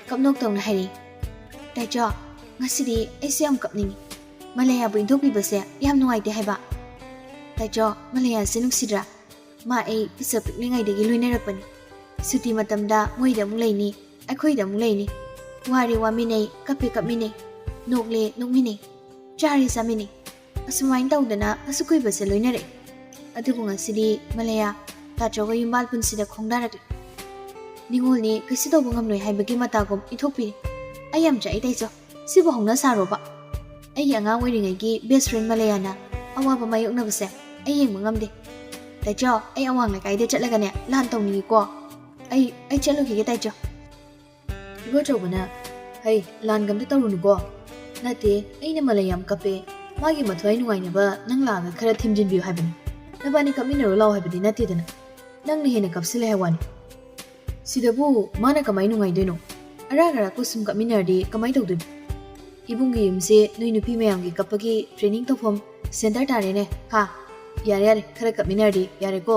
ꯀꯞꯅꯣꯛ ꯇꯧꯅ ꯍꯥꯏꯔꯛꯏ, "ꯇꯥꯏꯆꯣ, ꯉꯁꯤꯗꯤ ꯑꯩꯁꯨ ꯌꯥꯝ ꯀꯞꯅꯤꯡꯉꯤ꯫ ꯃꯂꯌꯥꯕꯨ ꯏꯟꯊꯣꯛꯄꯤꯕꯁꯦ ꯌꯥꯝ ꯅꯨꯡꯉꯥꯏꯇꯦ ꯍꯥꯏꯕ꯫ ꯇꯥꯏꯆꯣ, ꯃꯂꯌꯥꯁꯦ ꯅꯨꯡꯁꯤꯗ꯭ꯔꯥ? ꯃꯥ ꯑꯩ ꯄꯤꯁꯛ ꯄꯤꯛꯂꯤꯉꯩꯗꯒꯤ ꯂꯣꯏꯅꯔꯛꯄꯅꯤ꯫ ꯁꯨꯇꯤ ꯃꯇꯝꯗ ꯃꯣꯏꯗ ꯑꯃꯨꯛ ꯂꯩꯅꯤ, ꯑꯩꯈꯣꯏꯗ ꯑꯃꯨꯛ ꯂꯩꯅꯤ꯫ ꯋꯥꯔꯦ ꯋꯥꯃꯤꯟꯅꯩ, ꯀꯞꯄꯦ ꯀꯞꯃꯤꯟꯅꯩ, ꯅꯣꯛꯂꯦ ꯅꯣꯛꯃꯤꯟꯅꯩ, ꯆꯥꯔꯦ ꯆꯥꯃꯤꯟꯅꯩ꯫ ꯑꯁꯨꯃꯥꯏꯅ ꯇꯧꯗꯅ ꯑꯁꯨꯛ ꯀꯨꯏꯕꯁꯦ ꯂꯣꯏꯅꯔꯛꯏ꯫ ꯑꯗꯨꯕꯨ ꯉꯁꯤꯗꯤ ꯃꯂꯌꯥ, ꯇꯥꯆꯧꯒ ꯌꯨꯝꯕꯥꯜ ꯄꯨꯟꯁꯤꯗ ꯈꯣꯡꯗꯥꯔꯛꯂꯤ꯫ ꯅꯤꯉꯣꯜꯅꯤ, ꯀꯩꯁꯨ ꯇꯧꯕ ꯉꯝꯂꯣꯏ ꯍꯥꯏꯕꯒꯤ ꯃꯇꯥꯒꯨꯝ ꯏꯟꯊꯣꯛꯄꯤꯔꯦ꯫ ꯑꯩ ꯌꯥꯝ ꯆꯥꯛꯏ ꯇꯥꯏꯆꯣ꯫ ꯁꯤꯕꯨ ꯍꯧꯅ ꯁꯥꯔꯣꯕ? ꯑꯩꯒꯤ ꯑꯉꯥꯡ ꯑꯣꯏꯔꯤꯉꯩꯒꯤ best friend ꯃꯂꯌꯥꯅ ꯑꯋꯥꯕ ꯃꯥꯌꯣꯛꯅꯕꯁꯦ ꯑꯩ ꯌꯦꯡꯕ ꯉꯝꯗꯦ꯫ ꯇꯥꯏꯆꯣ, ꯑꯩ ꯑꯋꯥꯡ ꯂꯩꯀꯥꯏꯗ ꯆꯠꯂꯒꯅꯦ ꯂꯥꯟ ꯇꯧꯅꯤꯡꯉꯤꯀꯣ꯫ ꯑꯩ, ꯑꯩ ꯆꯠꯂꯨꯈꯤꯒꯦ ꯇꯥꯏꯆꯣ꯫" ꯏꯕꯣꯆꯧꯕꯅ, "ꯍꯩ, ꯂꯥꯟꯒ ꯑꯝꯇ ꯇꯧꯔꯨꯅꯨꯀꯣ꯫ ꯅꯠꯇꯦ, ꯑꯩꯅ ꯃꯂꯌꯥ ꯌꯥꯝ ꯀꯞꯄꯦ, ꯃꯥꯒꯤ ꯃꯊ꯭ꯋꯥꯏ ꯅꯨꯡꯉꯥꯏꯅꯕ ꯅꯪ ꯂꯥꯛꯑꯒ ꯈꯔ ꯊꯦꯝꯖꯤꯟꯕꯤꯌꯨ ꯍꯥꯏꯕꯅꯤ꯫ ꯅꯕꯥꯅꯤ ꯀꯞꯃꯤꯟꯅꯔꯨ ꯂꯥꯎ ꯍꯥꯏꯕꯗꯤ ꯅꯠꯇꯦꯗꯅ꯫ ꯅꯪꯅ ꯍꯦꯟꯅ ꯀꯞꯁꯤꯜꯂꯦ ꯍꯥꯏ ꯋꯥꯅꯤ꯫" "ꯁꯤꯗꯕꯨ ꯃꯥꯅ ꯀꯃꯥꯏ ꯅꯨꯡꯉꯥꯏꯗꯣꯏꯅꯣ? ꯑꯔꯥꯛ ꯑꯔꯥꯛꯄ ꯁꯨꯝ ꯀꯞꯃꯤꯟꯅꯔꯗꯤ ꯀꯃꯥꯏ ꯇꯧꯗꯣꯏꯅꯣ? ꯏꯕꯨꯡꯒꯤ ꯌꯨꯝꯁꯦ ꯅꯣꯏ ꯅꯨꯄꯤ ꯃꯌꯥꯝꯒꯤ ꯀꯞꯄꯒꯤ training ꯇꯧꯐꯝ center ꯇꯥꯔꯦꯅꯦ, ꯍꯥ? ꯌꯥꯔꯦ, ꯌꯥꯔꯦ, ꯈꯔ ꯀꯞꯃꯤꯟꯅꯔꯗꯤ ꯌꯥꯔꯦꯀꯣ꯫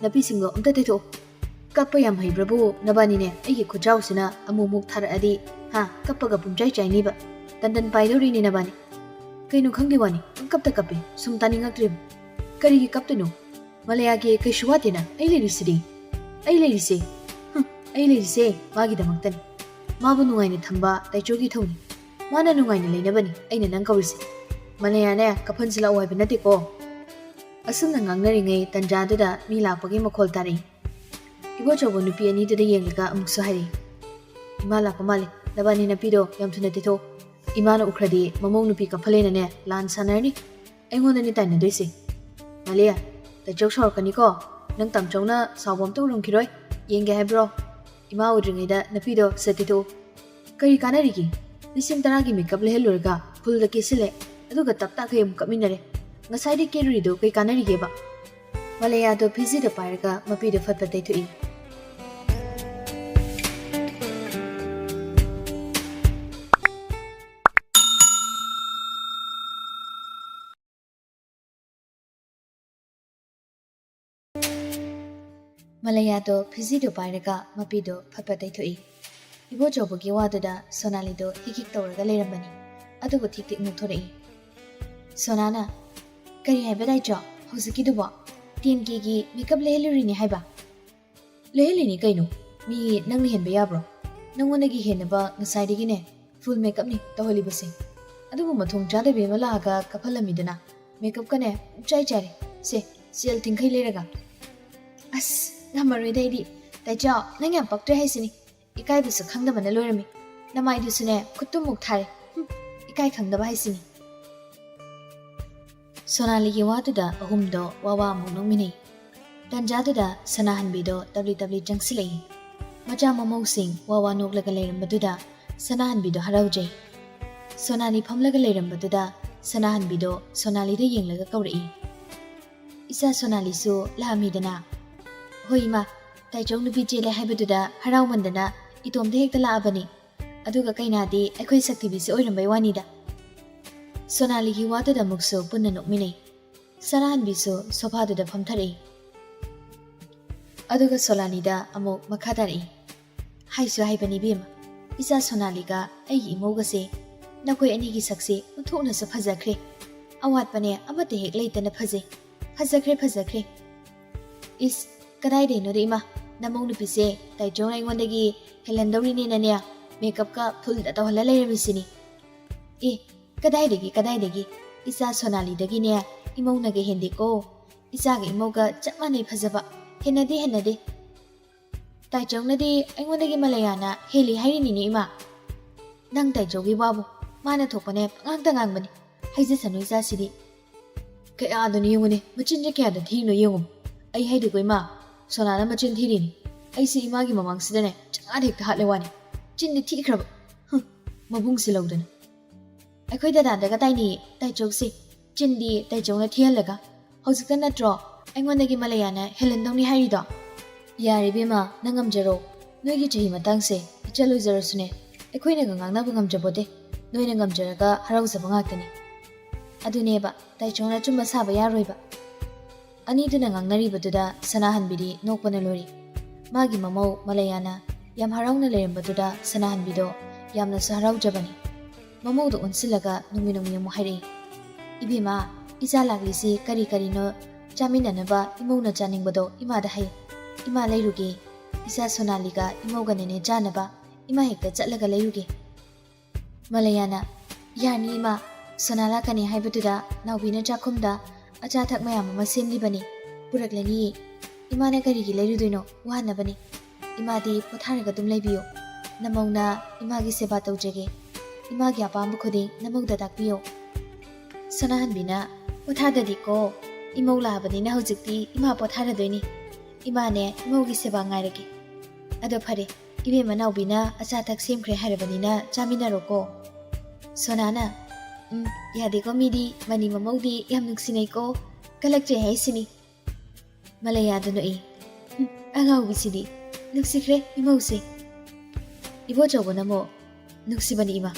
ꯅꯥꯄꯤꯁꯤꯡꯗꯣ ꯑꯝꯇ ꯇꯩꯊꯣꯛꯑꯣ꯫ ꯀꯞꯄ ꯌꯥꯝ ꯍꯩꯕ꯭ꯔꯕꯨ ꯅꯕꯥꯅꯤꯅꯦ, ꯑꯩꯒꯤ ꯈꯨꯠꯆꯥꯎꯁꯤꯅ ꯑꯃꯨꯛ ꯑꯃꯨꯛ ꯊꯥꯔꯛꯑꯗꯤ, ꯍꯥ, ꯀꯞꯄꯒ ꯄꯨꯝꯆꯥꯏ ꯆꯥꯏꯅꯤꯕ꯫ ꯇꯟꯗꯟ ꯄꯥꯏꯗꯧꯔꯤꯅꯦ ꯅꯕꯥꯅꯤ꯫ ꯀꯩꯅꯣ ꯈꯪꯗꯦ ꯋꯥꯅꯤ, ꯄꯪꯀꯞꯇ ꯀꯞꯄꯦ, ꯁꯨꯝ ꯇꯥꯅꯤꯡꯉꯛꯇ꯭ꯔꯦꯕ꯫ ꯀꯔꯤꯒꯤ ꯀꯞꯇꯣꯏꯅꯣ? ꯃꯂꯌꯥꯒꯤ ꯀꯩꯁꯨ ꯋꯥꯠꯇꯦꯅ, ꯑꯩ ꯂꯩꯔꯤꯁꯤꯗꯤ꯫ ꯑꯩ ꯂꯩꯔꯤꯁꯦ, ꯍꯨꯝ, ꯑꯩ ꯂꯩꯔꯤꯁꯦ ꯃꯥꯒꯤꯗꯃꯛꯇꯅꯤ꯫ ꯃꯥꯕꯨ ꯅꯨꯡꯉꯥꯏꯅ ꯊꯝꯕ ꯇꯥꯏꯆꯣꯒꯤ ꯏꯊꯧꯅꯤ꯫ ꯃꯥꯅ ꯅꯨꯡꯉꯥꯏꯅ ꯂꯩꯅꯕꯅꯤ ꯑꯩꯅ ꯅꯪ ꯀꯧꯔꯤꯁꯦ꯫ ꯃꯂꯌꯥꯅꯦ, ꯀꯐꯟꯁꯤꯜꯂꯛꯑꯣ ꯍꯥꯏꯕ ꯅꯠꯇꯦꯀꯣ꯫ ꯑꯁꯨꯝꯅ ꯉꯥꯡꯅꯔꯤꯉꯩ ꯇꯟꯖꯥꯗꯨꯗ ꯃꯤ ꯂꯥꯛꯄꯒꯤ ꯃꯈꯣꯜ ꯇꯥꯔꯛꯏ꯫ ꯏꯕꯣꯆꯧꯕ ꯅꯨꯄꯤ ꯑꯅꯤꯗꯨꯗ ꯌꯦꯡꯂꯒ ꯑꯃꯨꯛꯁꯨ ꯍꯥꯏꯔꯛꯏ, "ꯏꯃꯥ ꯂꯥꯛꯄ ꯃꯥꯜꯂꯤ, ꯅꯕꯥꯅꯤ ꯅꯄꯤꯗꯣ ꯌꯥꯝ ꯊꯨꯅ ꯇꯩꯊꯣꯛꯑꯣ꯫ ꯏꯃꯥꯅ ꯎꯈ꯭ꯔꯗꯤ ꯃꯃꯧ ꯅꯨꯄꯤ ꯀꯐꯜꯂꯦꯅꯅꯦ ꯂꯥꯟ ꯁꯥꯟꯅꯔꯅꯤ꯫ ꯑꯩꯉꯣꯟꯗꯅꯤ ꯇꯥꯏꯅꯗꯣꯏꯁꯦ꯫ ꯃꯥꯂꯦ, ꯇꯥꯏꯆꯧ ꯁꯥꯎꯔꯛꯀꯅꯤꯀꯣ, ꯅꯪ ꯇꯥꯃꯣꯆꯧꯅ ꯁꯥꯎꯕ ꯑꯝꯇ ꯎꯔꯝꯈꯤꯔꯣꯏ꯫ ꯌꯦꯡꯒꯦ ꯍꯥꯏꯕ꯭ꯔꯣ? ꯏꯃꯥ ꯎꯗ꯭ꯔꯤꯉꯩꯗ ꯅꯄꯤꯗꯣ ꯁꯠ ꯇꯩꯊꯣꯛꯎ꯫ ꯀꯔꯤ ꯀꯥꯟꯅꯔꯤꯒꯦ? ꯂꯤꯁꯤꯡ ꯇꯔꯥꯒꯤ ꯃꯦꯀꯞ ꯂꯩꯍꯜꯂꯨꯔꯒ ꯐꯨꯜꯗ ꯀꯦꯁꯤꯜꯂꯦ, ꯑꯗꯨꯒ ꯇꯞ ꯇꯥꯈꯩ ꯑꯃꯨꯛ ꯀꯞꯃꯤꯟꯅꯔꯦ꯫ ꯉꯁꯥꯏꯗꯤ ꯀꯦꯔꯨꯔꯤꯗꯣ ꯀꯩ ꯀꯥꯟꯅꯔꯤꯒꯦꯕ?" ꯃꯂꯌꯥꯗꯣ ꯐꯤꯖꯤꯗ ꯄꯥꯏꯔꯒ ꯃꯄꯤꯗꯣ ꯐꯠ ꯐꯠ ꯇꯩꯊꯣꯛꯏ꯫ ꯃꯂꯌꯥꯗꯣ ꯐꯤꯖꯤꯗꯣ ꯄꯥꯏꯔꯒ ꯃꯄꯤꯗꯣ ꯐꯠ ꯐꯠ ꯇꯩꯊꯣꯛꯏ꯫ ꯏꯕꯣꯆꯧꯕꯒꯤ ꯋꯥꯗꯨꯗ ꯁꯣꯅꯥꯂꯤꯗꯣ ꯍꯤꯛ ꯍꯤꯛ ꯇꯧꯔꯒ ꯂꯩꯔꯝꯕꯅꯤ꯫ ꯑꯗꯨꯕꯨ ꯊꯤꯛ ꯊꯤꯛ ꯅꯣꯛꯊꯣꯔꯛꯏ꯫ ꯁꯣꯅꯥꯅ, "ꯀꯔꯤ ꯍꯥꯏꯕ ꯇꯥꯏꯆꯧ? ꯍꯧꯖꯤꯛꯀꯤꯗꯨꯕꯣ? ꯇꯦꯟ ꯀꯦꯒꯤ ꯃꯦꯀꯞ ꯂꯩꯍꯜꯂꯨꯔꯤꯅꯦ ꯍꯥꯏꯕ?" "ꯂꯩꯍꯜꯂꯤꯅꯤ ꯀꯩꯅꯣ꯫ ꯃꯤ ꯅꯪꯅ ꯍꯦꯟꯕ ꯌꯥꯕ꯭ꯔꯣ? ꯅꯪꯉꯣꯟꯗꯒꯤ ꯍꯦꯟꯅꯕ ꯉꯁꯥꯏꯗꯒꯤꯅꯦ ꯐꯨꯜ ꯃꯦꯀꯞꯅꯤ ꯇꯧꯍꯜꯂꯤꯕꯁꯦ꯫ ꯑꯗꯨꯕꯨ ꯃꯊꯣꯡ ꯆꯥꯗꯕꯤ ꯑꯃ ꯂꯥꯛꯑꯒ ꯀꯐꯜꯂꯝꯃꯤꯗꯅ, ꯃꯦꯀꯞꯀꯅꯦ ꯄꯨꯡꯆꯥꯏ ꯆꯥꯏꯔꯦ꯫ ꯁꯦ, ꯁꯦꯜ ꯇꯤꯡꯈꯩ ꯂꯩꯔꯒ꯫ ꯑꯁ, ꯉꯝꯃꯔꯣꯏꯗ ꯑꯩꯗꯤ꯫ ꯇꯥꯏꯆꯧ, ꯅꯪ ꯌꯥꯝ ꯄꯛꯇ꯭ꯔꯦ ꯍꯥꯏꯁꯤꯅꯤ꯫ ꯏꯀꯥꯏꯕꯁꯨ ꯈꯪꯗꯕꯅ ꯂꯣꯏꯔꯝꯃꯤ꯫ ꯅꯃꯥꯏꯗꯨꯁꯨꯅꯦ ꯈꯨꯠꯇꯨꯃꯨꯛ ꯊꯥꯔꯦ꯫ ꯍꯨꯝ, ꯏꯀꯥꯏ ꯈꯪꯗꯕ ꯍꯥꯏꯁꯤꯅꯤ꯫" ꯁꯣꯅꯥꯂꯤꯒꯤ ꯋꯥꯗꯨꯗ ꯑꯍꯨꯝꯗꯣ ꯋꯥ ꯋꯥ ꯑꯃꯨꯛ ꯅꯣꯛꯃꯤꯟꯅꯩ꯫ ꯇꯟꯖꯥꯗꯨꯗ ꯁꯅꯥꯍꯟꯕꯤꯗꯣ ꯇꯞꯂꯤ ꯇꯞꯂꯤ ꯆꯪꯁꯤꯜꯂꯛꯏ꯫ ꯃꯆꯥ ꯃꯃꯧꯁꯤꯡ ꯋꯥ ꯋꯥ ꯅꯣꯛꯂꯒ ꯂꯩꯔꯝꯕꯗꯨꯗ ꯁꯅꯥꯍꯟꯕꯤꯗꯣ ꯍꯔꯥꯎꯖꯩ꯫ ꯁꯣꯅꯥꯂꯤ ꯐꯝꯂꯒ ꯂꯩꯔꯝꯕꯗꯨꯗ ꯁꯅꯥꯍꯟꯕꯤꯗꯣ ꯁꯣꯅꯥꯂꯤꯗ ꯌꯦꯡꯂꯒ ꯀꯧꯔꯛꯏ, "ꯏꯆꯥ ꯁꯣꯅꯥꯂꯤꯁꯨ ꯂꯥꯛꯑꯝꯃꯤꯗꯅ?" "ꯍꯣꯏ ꯏꯃꯥ, ꯇꯥꯏꯆꯧ ꯅꯨꯄꯤ ꯆꯦꯜꯂꯦ ꯍꯥꯏꯕꯗꯨꯗ ꯍꯔꯥꯎꯃꯟꯗꯅ ꯏꯇꯣꯝꯇ ꯍꯦꯛꯇ ꯂꯥꯛꯑꯕꯅꯤ꯫ ꯑꯗꯨꯒ ꯀꯩꯅꯥꯗꯤ ꯑꯩꯈꯣꯏ ꯁꯛꯇꯤꯕꯤꯁꯦ ꯑꯣꯏꯔꯝꯕꯩ ꯋꯥꯅꯤꯗ꯫" ꯁꯣꯅꯥꯂꯤꯒꯤ ꯋꯥꯗꯨꯗ ꯑꯃꯨꯛꯁꯨ ꯄꯨꯟꯅ ꯅꯣꯛꯃꯤꯟꯅꯩ꯫ ꯁꯅꯥꯍꯟꯕꯤꯁꯨ ꯁꯣꯐꯥꯗꯨꯗ ꯐꯝꯊꯔꯛꯏ꯫ ꯑꯗꯨꯒ ꯁꯣꯂꯥꯅꯤꯗ ꯑꯃꯨꯛ ꯃꯈꯥ ꯇꯥꯔꯛꯏ, "ꯍꯥꯏꯁꯨ ꯍꯥꯏꯕꯅꯤ ꯏꯕꯦꯝꯃ, ꯏꯆꯥ ꯁꯣꯅꯥꯂꯤꯒ ꯑꯩꯒꯤ ꯏꯃꯧꯒꯁꯦ ꯅꯈꯣꯏ ꯑꯅꯤꯒꯤ ꯁꯛꯁꯦ ꯑꯣꯟꯊꯣꯛꯅꯁꯨ ꯐꯖꯈ꯭ꯔꯦ꯫ ꯑꯋꯥꯠꯄꯅꯦ ꯑꯃꯠꯇ ꯍꯦꯛ ꯂꯩꯇꯅ ꯐꯖꯩ꯫ ꯐꯖꯈ꯭ꯔꯦ, ꯐꯖꯈ꯭ꯔꯦ꯫" "ꯏꯁ, ꯀꯗꯥꯏꯗꯩꯅꯣꯗ ꯏꯃꯥ, ꯅꯃꯧ ꯅꯨꯄꯤꯁꯦ ꯇꯥꯏꯆꯧꯅ ꯑꯩꯉꯣꯟꯗꯒꯤ ꯍꯦꯜꯍꯟꯗꯧꯔꯤꯅꯦꯅꯅꯦ ꯃꯦꯀꯞꯀ ꯐꯨꯜꯗ ꯇꯧꯍꯜꯂ ꯂꯩꯔꯝꯃꯤꯁꯤꯅꯤ꯫" "ꯑꯦ, ꯀꯗꯥꯏꯗꯒꯤ, ꯀꯗꯥꯏꯗꯒꯤ? ꯏꯆꯥ ꯁꯣꯅꯥꯂꯤꯗꯒꯤꯅꯦ ꯏꯃꯧꯅꯒ ꯍꯦꯟꯗꯦꯀꯣ꯫ ꯏꯆꯥꯒ ꯏꯃꯧꯒ ꯆꯞ ꯃꯥꯟꯅꯩ ꯐꯖꯕ꯫ ꯍꯦꯟꯅꯗꯦ, ꯍꯦꯟꯅꯗꯦ꯫ ꯇꯥꯏꯆꯧꯅꯗꯤ ꯑꯩꯉꯣꯟꯗꯒꯤ ꯃꯂꯌꯥꯅ ꯍꯦꯜꯂꯤ ꯍꯥꯏꯔꯤꯅꯤꯅꯦ ꯏꯃꯥ꯫ ꯅꯪ ꯇꯥꯏꯆꯧꯒꯤ ꯋꯥꯕꯨ꯫ ꯃꯥꯅ ꯊꯣꯛꯄꯅꯦ ꯄꯉꯥꯡꯇ ꯉꯥꯡꯕꯅꯤ꯫ ꯍꯩꯖꯁꯅꯨ ꯏꯆꯥꯁꯤꯗꯤ꯫ ꯀꯌꯥꯗꯅꯣ ꯌꯦꯡꯉꯨꯅꯦ, ꯃꯆꯤꯟꯁꯦ ꯀꯌꯥꯗ ꯊꯤꯔꯤꯅꯣ ꯌꯦꯡꯉꯨ꯫ ꯑꯩ ꯍꯥꯏꯗꯦꯀꯣ ꯏꯃꯥ, ꯁꯣꯅꯥꯅ ꯃꯆꯤꯟ ꯊꯤꯔꯤꯅꯤ꯫ ꯑꯩꯁꯦ ꯏꯃꯥꯒꯤ ꯃꯃꯥꯡꯁꯤꯗꯅꯦ ꯆꯉꯥꯗ ꯍꯦꯛꯇ ꯍꯥꯠꯂꯦ ꯋꯥꯅꯤ꯫ ꯆꯤꯟꯗꯤ ꯊꯤꯈ꯭ꯔꯕ꯫ ꯍꯨꯝ, ꯃꯕꯨꯡꯁꯦ ꯂꯧꯗꯅ꯫ ꯑꯩꯈꯣꯏ ꯗꯗꯥꯗꯒ ꯇꯥꯏꯅꯩꯌꯦ ꯇꯥꯏꯆꯧꯁꯦ꯫ ꯆꯤꯟꯗꯤ ꯇꯥꯏꯆꯧꯅ ꯊꯤꯍꯜꯂꯒ꯫ ꯍꯧꯖꯤꯛꯇ ꯅꯠꯇ꯭ꯔꯣ ꯑꯩꯉꯣꯟꯗꯒꯤ ꯃꯂꯌꯥꯅ ꯍꯦꯜꯍꯟꯗꯧꯅꯤ ꯍꯥꯏꯔꯤꯗꯣ? ꯌꯥꯔꯦ ꯏꯕꯦꯝꯃ, ꯅꯪ ꯉꯝꯖꯔꯣ꯫ ꯅꯣꯏꯒꯤ ꯆꯍꯤ ꯃꯇꯥꯡꯁꯦ ꯏꯆꯜ ꯑꯣꯏꯖꯔꯁꯨꯅꯦ, ꯑꯩꯈꯣꯏꯅꯒ ꯉꯥꯡꯅꯕ ꯉꯝꯖꯄꯣꯠꯇꯦ꯫ ꯅꯣꯏꯅ ꯉꯝꯖꯔꯒ ꯍꯔꯥꯎꯖꯕ ꯉꯥꯛꯇꯅꯤ꯫ ꯑꯗꯨꯅꯦꯕ, ꯇꯥꯏꯆꯧꯅ ꯑꯆꯨꯝꯕ ꯁꯥꯕ ꯌꯥꯔꯣꯏꯕ꯫ ꯑꯅꯤꯗꯨꯅ ꯉꯥꯡꯅꯔꯤꯕꯗꯨꯗ ꯁꯅꯥꯍꯟꯕꯤꯗꯤ ꯅꯣꯛꯄꯅ ꯂꯣꯏꯔꯤ꯫ ꯃꯥꯒꯤ ꯃꯃꯧ ꯃꯂꯌꯥꯅ ꯌꯥꯝ ꯍꯔꯥꯎꯅ ꯂꯩꯔꯝꯕꯗꯨꯗ ꯁꯅꯥꯍꯟꯕꯤꯗꯣ ꯌꯥꯝꯅꯁꯨ ꯍꯔꯥꯎꯖꯕꯅꯤ꯫ ꯃꯃꯧꯗꯣ ꯑꯣꯟꯁꯤꯜꯂꯒ ꯅꯨꯃꯤ ꯅꯨꯃꯤ ꯑꯃꯨꯛ ꯍꯥꯏꯔꯛꯏ, "ꯏꯕꯦꯝꯃ, ꯏꯆꯥ ꯂꯥꯛꯂꯤꯁꯤ ꯀꯔꯤ ꯀꯔꯤꯅꯣ ꯆꯥꯃꯤꯟꯅꯅꯕ ꯏꯃꯧꯅ ꯆꯥꯅꯤꯡꯕꯗꯣ ꯏꯃꯥꯗ ꯍꯥꯏ꯫ ꯏꯃꯥ ꯂꯩꯔꯨꯒꯦ꯫ ꯏꯆꯥ ꯁꯣꯅꯥꯂꯤꯒ ꯏꯃꯧꯒꯅꯅꯦ ꯆꯥꯅꯕ ꯏꯃꯥ ꯍꯦꯛꯇ ꯆꯠꯂꯒ ꯂꯩꯔꯨꯒꯦ"꯫ ꯃꯂꯌꯥꯅ, "ꯌꯥꯅꯤ ꯏꯃꯥ, ꯁꯣꯅꯥ ꯂꯥꯛꯀꯅꯤ ꯍꯥꯏꯕꯗꯨꯗ ꯅꯥꯎꯕꯤꯅ ꯆꯥꯛꯈꯨꯝꯗ ꯑꯆꯥ ꯑꯊꯛ ꯃꯌꯥꯝ ꯑꯃ ꯁꯦꯝꯂꯤꯕꯅꯤ, ꯄꯨꯔꯛꯂꯅꯤꯌꯦ꯫ ꯏꯃꯥꯅ ꯀꯔꯤꯒꯤ ꯂꯩꯔꯨꯗꯣꯏꯅꯣ? ꯋꯥꯅꯕꯅꯤ꯫ ꯏꯃꯥꯗꯤ ꯄꯣꯊꯥꯔꯒ ꯑꯗꯨꯝ ꯂꯩꯕꯤꯌꯨ꯫ ꯅꯃꯧꯅ ꯏꯃꯥꯒꯤ ꯁꯦꯕꯥ ꯇꯧꯖꯒꯦ꯫ ꯏꯃꯥꯒꯤ ꯑꯄꯥꯝꯕ ꯈꯨꯗꯤꯡ ꯅꯃꯧꯗ ꯇꯥꯛꯄꯤꯌꯨ"꯫ ꯁꯅꯥꯍꯟꯕꯤꯅ, "ꯄꯣꯊꯥꯗꯗꯤꯀꯣ, ꯏꯃꯧ ꯂꯥꯛꯑꯕꯅꯤꯅ ꯍꯧꯖꯤꯛꯇꯤ ꯏꯃꯥ ꯄꯣꯊꯥꯔꯗꯣꯏꯅꯤ꯫ ꯏꯃꯥꯅꯦ ꯏꯃꯧꯒꯤ ꯁꯦꯕꯥ ꯉꯥꯏꯔꯒꯦ꯫ ꯑꯗꯣ ꯐꯔꯦ, ꯏꯕꯦꯝꯃ ꯅꯥꯎꯕꯤꯅ ꯑꯆꯥ ꯑꯊꯛ ꯁꯦꯝꯈ꯭ꯔꯦ ꯍꯥꯏꯔꯕꯅꯤꯅ ꯆꯥꯃꯤꯟꯅꯔꯣꯀꯣ"꯫ ꯁꯣꯅꯥꯅ, "ꯎꯝ, ꯌꯥꯗꯦꯀꯣ ꯃꯤꯗꯤ, ꯃꯅꯤ ꯃꯃꯧꯗꯤ ꯌꯥꯝ ꯅꯨꯡꯁꯤꯅꯩꯀꯣ, ꯀꯜꯂꯛꯆꯩ ꯍꯥꯏꯁꯤꯅꯤ"꯫ ꯃꯂꯌꯥꯗ ꯅꯣꯛꯏ, "ꯎꯝ, ꯑꯉꯥꯎꯕꯤꯁꯤꯗꯤ, ꯅꯨꯡꯁꯤꯈ꯭ꯔꯦ ꯏꯃꯧꯁꯦ"꯫ ꯏꯕꯣꯆꯧꯕꯅ ꯑꯃꯨꯛ, "ꯅꯨꯡꯁꯤꯕꯅꯤ ꯏꯃꯥ"꯫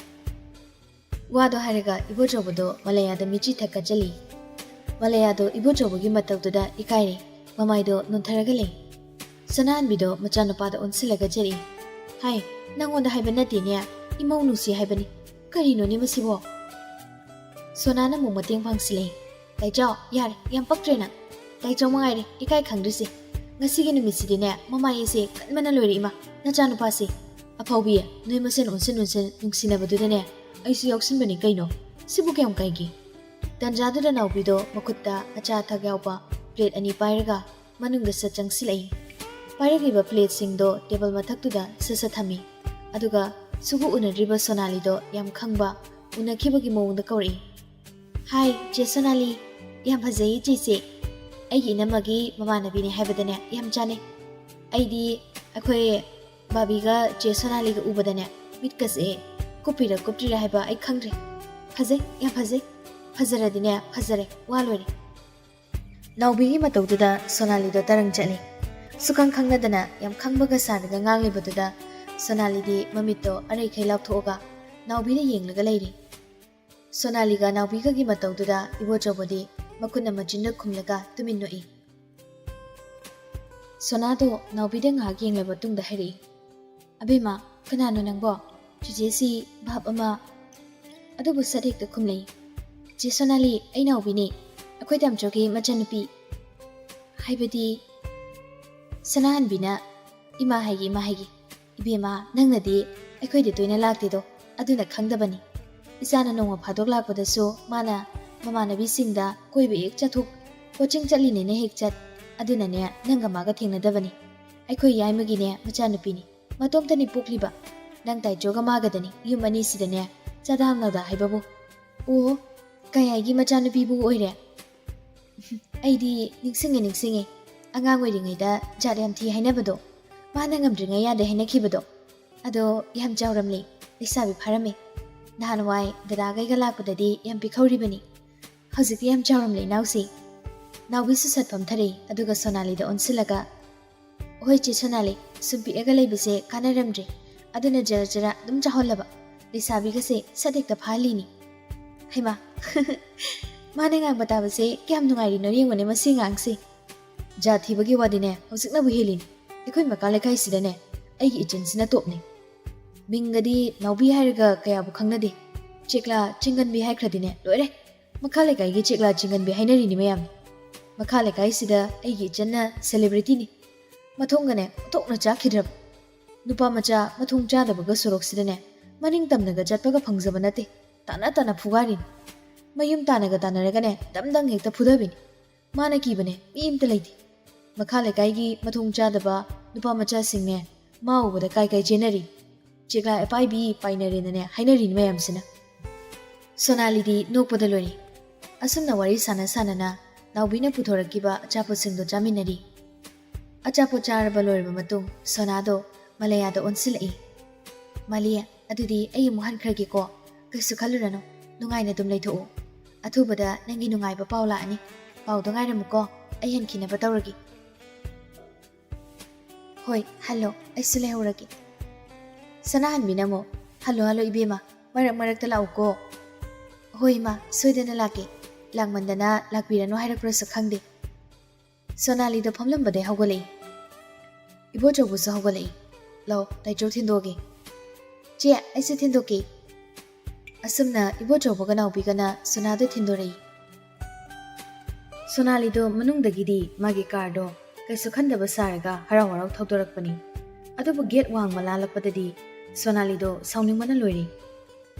ꯋꯥꯗꯣ ꯍꯥꯏꯔꯒ ꯏꯕꯣꯆꯧꯕꯗꯣ ꯃꯂꯌꯥꯗ ꯃꯤꯠꯆꯤ ꯊꯛꯀ ꯆꯠꯂꯤ꯫ ꯃꯂꯌꯥꯗꯣ ꯏꯕꯣꯆꯧꯕꯒꯤ ꯃꯇꯧꯗꯨꯗ ꯏꯀꯥꯏꯔꯦ, ꯃꯃꯥꯏꯗꯣ ꯅꯣꯟꯊꯔꯒ ꯂꯩ꯫ ꯁꯅꯥꯍꯟꯕꯤꯗꯣ ꯃꯆꯥꯅꯨꯄꯥꯗ ꯑꯣꯟꯁꯤꯜꯂꯒ ꯆꯠꯂꯤ꯫ "ꯍꯥꯏ, ꯅꯪꯉꯣꯟꯗ ꯍꯥꯏꯕ ꯅꯠꯇꯦꯅꯦ, ꯏꯃꯧ ꯅꯨꯡꯁꯤ ꯍꯥꯏꯕꯅꯤ꯫ ꯀꯔꯤꯅꯣꯅꯦ ꯃꯁꯤꯕꯣ?" ꯁꯣꯅꯥꯅ ꯑꯃꯨꯛ ꯃꯇꯦꯡ ꯄꯥꯡꯁꯤꯜꯂꯛꯏ꯫ "ꯇꯥꯏꯆꯥꯎ, ꯌꯥꯔꯦ, ꯌꯥꯝ ꯄꯛꯇ꯭ꯔꯦ ꯅꯪ꯫ ꯇꯥꯏꯆꯥꯎ ꯃꯉꯥꯏꯔꯦ ꯏꯀꯥꯏ ꯈꯪꯗ꯭ꯔꯤꯁꯦ꯫ ꯉꯁꯤꯒꯤ ꯅꯨꯃꯤꯠꯁꯤꯗꯤꯅꯦ, ꯃꯃꯥꯏ ꯑꯩꯁꯦ ꯀꯟꯕꯅ ꯂꯣꯏꯔꯦ ꯏꯃꯥ꯫ ꯅꯆꯥꯅꯨꯄꯥꯁꯦ꯫ ꯑꯐꯥꯎꯕꯤ, ꯅꯣꯏ ꯃꯁꯦꯟ ꯑꯣꯟꯁꯤꯟ ꯑꯣꯟꯁꯤꯟ ꯅꯨꯡꯁꯤꯅꯕꯗꯨꯗꯅꯦ, ꯑꯩꯁꯨ ꯌꯥꯎꯁꯤꯟꯕꯅꯤ ꯀꯩꯅꯣ꯫ ꯁꯤꯕꯨ ꯀꯌꯥꯝ ꯀꯥꯏꯒꯦ?" ꯇꯟꯖꯥꯗꯨꯗ ꯅꯥꯎꯕꯤꯗꯣ ꯃꯈꯨꯠꯇ ꯑꯆꯥ ꯑꯊꯛ ꯌꯥꯎꯕ ꯄ꯭ꯂꯦꯠ ꯑꯅꯤ ꯄꯥꯏꯔꯒ ꯃꯅꯨꯡꯗ ꯁꯠ ꯆꯪꯁꯤꯜꯂꯛꯏ꯫ ꯄꯥꯏꯔꯛꯂꯤꯕ ꯄ꯭ꯂꯦꯠꯁꯤꯡꯗꯣ ꯇꯦꯕꯜ ꯃꯊꯛꯇꯨꯗ ꯁꯠ ꯁꯠ ꯊꯝꯃꯤ꯫ ꯑꯗꯨꯒ ꯁꯨꯛꯎ ꯎꯅꯗ꯭ꯔꯤꯕ ꯁꯣꯅꯥꯂꯤꯗꯣ ꯌꯥꯝ ꯈꯪꯕ, ꯎꯅꯈꯤꯕꯒꯤ ꯃꯑꯣꯡꯗ ꯀꯧꯔꯛꯏ꯫ "ꯍꯥꯏ, ꯆꯦ ꯁꯣꯅꯥꯂꯤ꯫ ꯌꯥꯝ ꯐꯖꯩꯌꯦ ꯆꯦꯁꯦ꯫ ꯑꯩꯒꯤ ꯏꯅꯝꯃꯒꯤ ꯃꯃꯥꯟꯅꯕꯤꯅꯦ ꯍꯥꯏꯕꯗꯅꯦ ꯌꯥꯝ ꯆꯥꯟꯅꯩ꯫ ꯑꯩꯗꯤ ꯑꯩꯈꯣꯏ ꯕꯥꯕꯤꯒ ꯆꯦ ꯁꯣꯅꯥꯂꯤꯒ ꯎꯕꯗꯅꯦ ꯃꯤꯠꯀꯁꯦ ꯀꯨꯞꯄꯤꯔ ꯀꯨꯞꯇ꯭ꯔꯤꯔ ꯍꯥꯏꯕ ꯑꯩ ꯈꯪꯗ꯭ꯔꯦ꯫ ꯐꯖꯩ, ꯌꯥꯝ ꯐꯖꯩ꯫ ꯐꯖꯔꯗꯤꯅꯦ ꯐꯖꯔꯦ, ꯋꯥ ꯂꯣꯏꯔꯦ꯫" ꯅꯥꯎꯕꯤꯒꯤ ꯃꯇꯧꯗꯨꯗ ꯁꯣꯅꯥꯂꯤꯗꯣ ꯇꯔꯪ ꯆꯠꯂꯤ꯫ ꯁꯨꯈꯪ ꯈꯪꯅꯗꯅ ꯌꯥꯝ ꯈꯪꯕꯒ ꯁꯥꯔꯒ ꯉꯥꯡꯂꯤꯕꯗꯨꯗ ꯁꯣꯅꯥꯂꯤꯗꯤ ꯃꯃꯤꯠꯇꯣ ꯑꯔꯩꯈꯩ ꯂꯥꯎꯊꯣꯛꯑꯒ ꯅꯥꯎꯕꯤꯗ ꯌꯦꯡꯂꯒ ꯂꯩꯔꯤ꯫ ꯁꯣꯅꯥꯂꯤꯒ ꯅꯥꯎꯕꯤꯒꯒꯤ ꯃꯇꯧꯗꯨꯗ ꯏꯕꯣꯆꯧꯕꯗꯤ ꯃꯈꯨꯠꯅ ꯃꯆꯤꯟꯗ ꯈꯨꯝꯂꯒ ꯇꯨꯃꯤꯟ ꯅꯣꯛꯏ꯫ ꯁꯣꯅꯥꯗꯣ ꯅꯥꯎꯕꯤꯗ ꯉꯥꯏꯍꯥꯛ ꯌꯦꯡꯂꯕ ꯃꯇꯨꯡꯗ ꯍꯥꯏꯔꯛꯏ, "ꯑꯕꯦꯝꯃ, ꯀꯅꯥꯅꯣ ꯅꯪꯕꯣ? ꯆꯤꯆꯦꯁꯤ ꯚꯥꯞ ꯑꯃ꯫" ꯑꯗꯨꯕꯨ ꯁꯠ ꯍꯦꯛꯇ ꯈꯨꯝꯂꯛꯏ, "ꯆꯦ ꯁꯣꯅꯥꯂꯤ, ꯑꯩ ꯅꯥꯎꯕꯤꯅꯦ, ꯑꯩꯈꯣꯏ ꯇꯥꯝꯆꯧꯒꯤ ꯃꯆꯥꯅꯨꯄꯤ, ꯍꯥꯏꯕꯗꯤ ꯁꯅꯥꯍꯟꯕꯤꯅ ꯏꯃꯥ ꯍꯥꯏꯒꯤ, ꯏꯃꯥ ꯍꯥꯏꯒꯤ꯫ ꯏꯕꯦꯝꯃ, ꯅꯪꯅꯗꯤ ꯑꯩꯈꯣꯏꯗ ꯇꯣꯏꯅ ꯂꯥꯛꯇꯦꯗꯣ, ꯑꯗꯨꯅ ꯈꯪꯗꯕꯅꯤ꯫ ꯏꯆꯥꯅ ꯅꯣꯡꯃ ꯐꯥꯗꯣꯛ ꯂꯥꯛꯄꯗꯁꯨ ꯃꯥꯅ ꯃꯃꯥꯟꯅꯕꯤꯁꯤꯡꯗ ꯀꯣꯏꯕ ꯍꯦꯛ ꯆꯠꯊꯣꯛ, ꯀꯣꯆꯤꯡ ꯆꯠꯂꯤꯅꯦꯅ ꯍꯦꯛ ꯆꯠ, ꯑꯗꯨꯅꯅꯦ ꯅꯪꯒ ꯃꯥꯒ ꯊꯦꯡꯅꯗꯕꯅꯤ꯫ ꯑꯩꯈꯣꯏ ꯌꯥꯏꯃꯒꯤꯅꯦ ꯃꯆꯥꯅꯨꯄꯤꯅꯤ, ꯃꯇꯣꯝꯇꯅꯤ ꯄꯣꯛꯂꯤꯕ꯫ ꯅꯪ ꯇꯥꯏꯆꯣꯒ ꯃꯥꯒꯗꯅꯤ ꯌꯨꯝ ꯑꯅꯤꯁꯤꯗꯅꯦ ꯆꯥꯗꯥ ꯍꯥꯝꯅꯗ ꯍꯥꯏꯕꯕꯨ꯫" "ꯑꯣ, ꯀꯌꯥꯒꯤ ꯃꯆꯥꯅꯨꯄꯤꯕꯨ ꯑꯣꯏꯔꯦ?" "ꯑꯩꯗꯤ ꯅꯤꯡꯁꯤꯡꯉꯦ, ꯅꯤꯡꯁꯤꯡꯉꯦ꯫ ꯑꯉꯥꯡ ꯑꯣꯏꯔꯤꯉꯩꯗ ꯖꯥꯠ ꯌꯥꯝ ꯊꯤ ꯍꯥꯏꯅꯕꯗꯣ, ꯃꯥꯅ ꯉꯝꯗ꯭ꯔꯤꯉꯩ ꯌꯥꯗꯦ ꯍꯥꯏꯅꯈꯤꯕꯗꯣ꯫ ꯑꯗꯣ ꯌꯥꯝ ꯆꯥꯎꯔꯝꯂꯦ, ꯂꯩꯁꯥꯕꯤ ꯐꯥꯔꯝꯃꯦ꯫ ꯅꯍꯥꯟꯋꯥꯏ ꯗꯗꯥꯈꯩꯒ ꯂꯥꯛꯄꯗꯗꯤ ꯌꯥꯝ ꯄꯤꯛꯍꯧꯔꯤꯕꯅꯤ꯫ ꯍꯧꯖꯤꯛꯇꯤ ꯌꯥꯝ ꯆꯥꯎꯔꯝꯂꯦ ꯏꯅꯥꯎꯁꯤ꯫" ꯅꯥꯎꯕꯤꯁꯨ ꯁꯠ ꯐꯝꯊꯔꯛꯏ, ꯑꯗꯨꯒ ꯁꯣꯅꯥꯂꯤꯗ ꯑꯣꯟꯁꯤꯜꯂꯒ, "ꯍꯣꯏ ꯆꯦ ꯁꯣꯅꯥꯂꯤ, ꯁꯨꯝ ꯄꯤꯛꯑꯒ ꯂꯩꯕꯁꯦ ꯀꯥꯟꯅꯔꯝꯗ꯭ꯔꯦ, ꯑꯗꯨꯅ ꯖꯔ ꯖꯔ ꯑꯗꯨꯝ ꯆꯥꯎꯍꯜꯂꯕ꯫ ꯂꯩꯁꯥꯕꯤꯒꯁꯦ ꯁꯠ ꯍꯦꯛꯇ ꯐꯥꯍꯜꯂꯤꯅꯤ꯫" "ꯍꯩꯃꯥ, ꯃꯥꯅ ꯉꯥꯡꯕ ꯇꯥꯕꯁꯦ ꯀꯌꯥꯝ ꯅꯨꯡꯉꯥꯏꯔꯤꯅꯣ ꯌꯦꯡꯉꯨꯅꯦ ꯃꯁꯤ ꯑꯉꯥꯡꯁꯦ꯫ ꯖꯥꯠ ꯊꯤꯕꯒꯤ ꯋꯥꯗꯤꯅꯦ ꯍꯧꯖꯤꯛꯅꯕꯨ ꯍꯦꯜꯂꯤꯅꯤ꯫ ꯑꯩꯈꯣꯏ ꯃꯈꯥ ꯂꯩꯀꯥꯏꯁꯤꯗꯅꯦ ꯑꯩꯒꯤ ꯏꯆꯟꯁꯤꯅ ꯇꯣꯞꯅꯤ꯫ ꯃꯤꯡꯒꯗꯤ ꯅꯥꯎꯕꯤ ꯍꯥꯏꯔꯒ ꯀꯌꯥꯕꯨ ꯈꯪꯅꯗꯦ꯫ ꯆꯦꯛꯂꯥ ꯆꯤꯡꯒꯟꯕꯤ ꯍꯥꯏꯈ꯭ꯔꯗꯤꯅꯦ ꯂꯣꯏꯔꯦ꯫ ꯃꯈꯥ ꯂꯩꯀꯥꯏꯒꯤ ꯆꯦꯛꯂꯥ ꯆꯤꯡꯒꯟꯕꯤ ꯍꯥꯏꯅꯔꯤꯅꯤ ꯃꯌꯥꯝ꯫ ꯃꯈꯥ ꯂꯩꯀꯥꯏꯁꯤꯗ ꯑꯩꯒꯤ ꯏꯆꯟꯅ ꯁꯦꯂꯦꯕ꯭ꯔꯤꯇꯤꯅꯤ꯫ ꯃꯊꯣꯡꯒꯅꯦ ꯑꯣꯟꯊꯣꯛꯅ ꯆꯥꯛꯈꯤꯗ꯭ꯔꯕ꯫ ꯅꯨꯄꯥ ꯃꯆꯥ ꯃꯊꯣꯡ ꯆꯥꯗꯕꯒ ꯁꯣꯔꯣꯛꯁꯤꯗꯅꯦ ꯃꯅꯤꯡ ꯇꯝꯅꯒ ꯆꯠꯄꯒ ꯐꯪꯖꯕ ꯅꯠꯇꯦ꯫ ꯇꯥꯅ ꯇꯥꯅ ꯐꯨꯒꯥꯏꯔꯤꯅꯤ꯫ ꯃꯌꯨꯝ ꯇꯥꯟꯅꯒ ꯇꯥꯟꯅꯔꯒꯅꯦ ꯗꯝ ꯗꯪ ꯍꯦꯛꯇ ꯐꯨꯊꯕꯤꯅꯤ꯫ ꯃꯥꯅ ꯀꯤꯕꯅꯦ ꯃꯤ ꯑꯝꯇ ꯂꯩꯇꯦ꯫ ꯃꯈꯥ ꯂꯩꯀꯥꯏꯒꯤ ꯃꯊꯣꯡ ꯆꯥꯗꯕ ꯅꯨꯄꯥ ꯃꯆꯥꯁꯤꯡꯅꯦ ꯃꯥ ꯎꯕꯗ ꯀꯥꯏ ꯀꯥꯏ ꯆꯦꯟꯅꯔꯤ꯫ "ꯆꯦꯛꯂꯥ ꯑꯄꯥꯏꯕꯤ ꯄꯥꯏꯅꯔꯦꯅꯅꯦ ꯍꯥꯏꯅꯔꯤꯅꯤ ꯃꯌꯥꯝꯁꯤꯅ"꯫ ꯁꯣꯅꯥꯂꯤꯗꯤ ꯅꯣꯛꯄꯗ ꯂꯣꯏꯔꯦ꯫ ꯑꯁꯨꯝꯅ ꯋꯥꯔꯤ ꯁꯥꯟꯅ ꯁꯥꯟꯅꯅ ꯅꯥꯎꯕꯤꯅ ꯄꯨꯊꯣꯔꯛꯈꯤꯕ ꯑꯆꯥꯄꯣꯠꯁꯤꯡꯗꯣ ꯆꯥꯃꯤꯟꯅꯔꯤ꯫ ꯑꯆꯥꯄꯣꯠ ꯆꯥꯔꯕ ꯂꯣꯏꯔꯕ ꯃꯇꯨꯡ ꯁꯣꯅꯥꯗꯣ ꯃꯂꯌꯥꯗ ꯑꯣꯟꯁꯤꯜꯂꯛꯏ꯫ "ꯃꯥꯂꯤ, ꯑꯗꯨꯗꯤ ꯑꯩ ꯑꯃꯨꯛ ꯍꯟꯈ꯭ꯔꯒꯦꯀꯣ꯫ ꯀꯩꯁꯨ ꯈꯜꯂꯨꯔꯅꯨ, ꯅꯨꯡꯉꯥꯏꯅ ꯑꯗꯨꯝ ꯂꯩꯊꯣꯛꯎ꯫ ꯑꯊꯨꯕꯗ ꯅꯪꯒꯤ ꯅꯨꯡꯉꯥꯏꯕ ꯄꯥꯎ ꯂꯥꯛꯑꯅꯤ꯫ ꯄꯥꯎꯗꯣ ꯉꯥꯏꯔꯝꯃꯨꯀꯣ, ꯑꯩ ꯍꯟꯈꯤꯅꯕ ꯇꯧꯔꯒꯦ"꯫ "ꯍꯣꯏ, ꯍꯜꯂꯣ, ꯑꯩꯁꯨ ꯂꯩꯍꯧꯔꯒꯦ"꯫ ꯁꯅꯥꯍꯟꯕꯤꯅ ꯑꯃꯨꯛ, "ꯍꯜꯂꯣ, ꯍꯜꯂꯣ ꯏꯕꯦꯝꯃ, ꯃꯔꯛ ꯃꯔꯛꯇ ꯂꯥꯛꯎꯀꯣ"꯫ "ꯍꯣꯏ ꯏꯃꯥ, ꯁꯣꯏꯗꯅ ꯂꯥꯛꯀꯦ꯫ ꯂꯥꯛꯃꯟꯗꯅ ꯂꯥꯛꯄꯤꯔꯅꯨ ꯍꯥꯏꯔꯛꯄ꯭ꯔꯁꯨ ꯈꯪꯗꯦ"꯫ ꯁꯣꯅꯥꯂꯤꯗꯣ ꯐꯝꯂꯝꯕꯗꯩ ꯍꯧꯒꯠꯂꯛꯏ꯫ ꯏꯕꯣꯆꯧꯕꯁꯨ ꯍꯧꯒꯠꯂꯛꯏ꯫ "ꯂꯥꯎ, ꯇꯥꯏꯆꯧ ꯊꯤꯟꯗꯣꯛꯑꯒꯦ"꯫ "ꯆꯦ, ꯑꯩꯁꯨ ꯊꯤꯟꯗꯣꯛꯀꯦ"꯫ ꯑꯁꯨꯝꯅ ꯏꯕꯣꯆꯧꯕꯒ ꯅꯥꯎꯕꯤꯒꯅ ꯁꯣꯅꯥꯗꯣ ꯊꯤꯟꯗꯣꯔꯛꯏ꯫ ꯁꯣꯅꯥꯂꯤꯗꯣ ꯃꯅꯨꯡꯗꯒꯤꯗꯤ ꯃꯥꯒꯤ ꯀꯥꯔꯗꯣ ꯀꯩꯁꯨ ꯈꯟꯗꯕ ꯁꯥꯔꯒ ꯍꯔꯥꯎ ꯍꯔꯥꯎ ꯊꯧꯗꯣꯔꯛꯄꯅꯤ꯫ ꯑꯗꯨꯕꯨ ꯒꯦꯠ ꯋꯥꯡꯃ ꯂꯥꯜꯂꯛꯄꯗꯗꯤ ꯁꯣꯅꯥꯂꯤꯗꯣ ꯁꯥꯎꯅꯤꯡꯕꯅ ꯂꯣꯏꯔꯦ꯫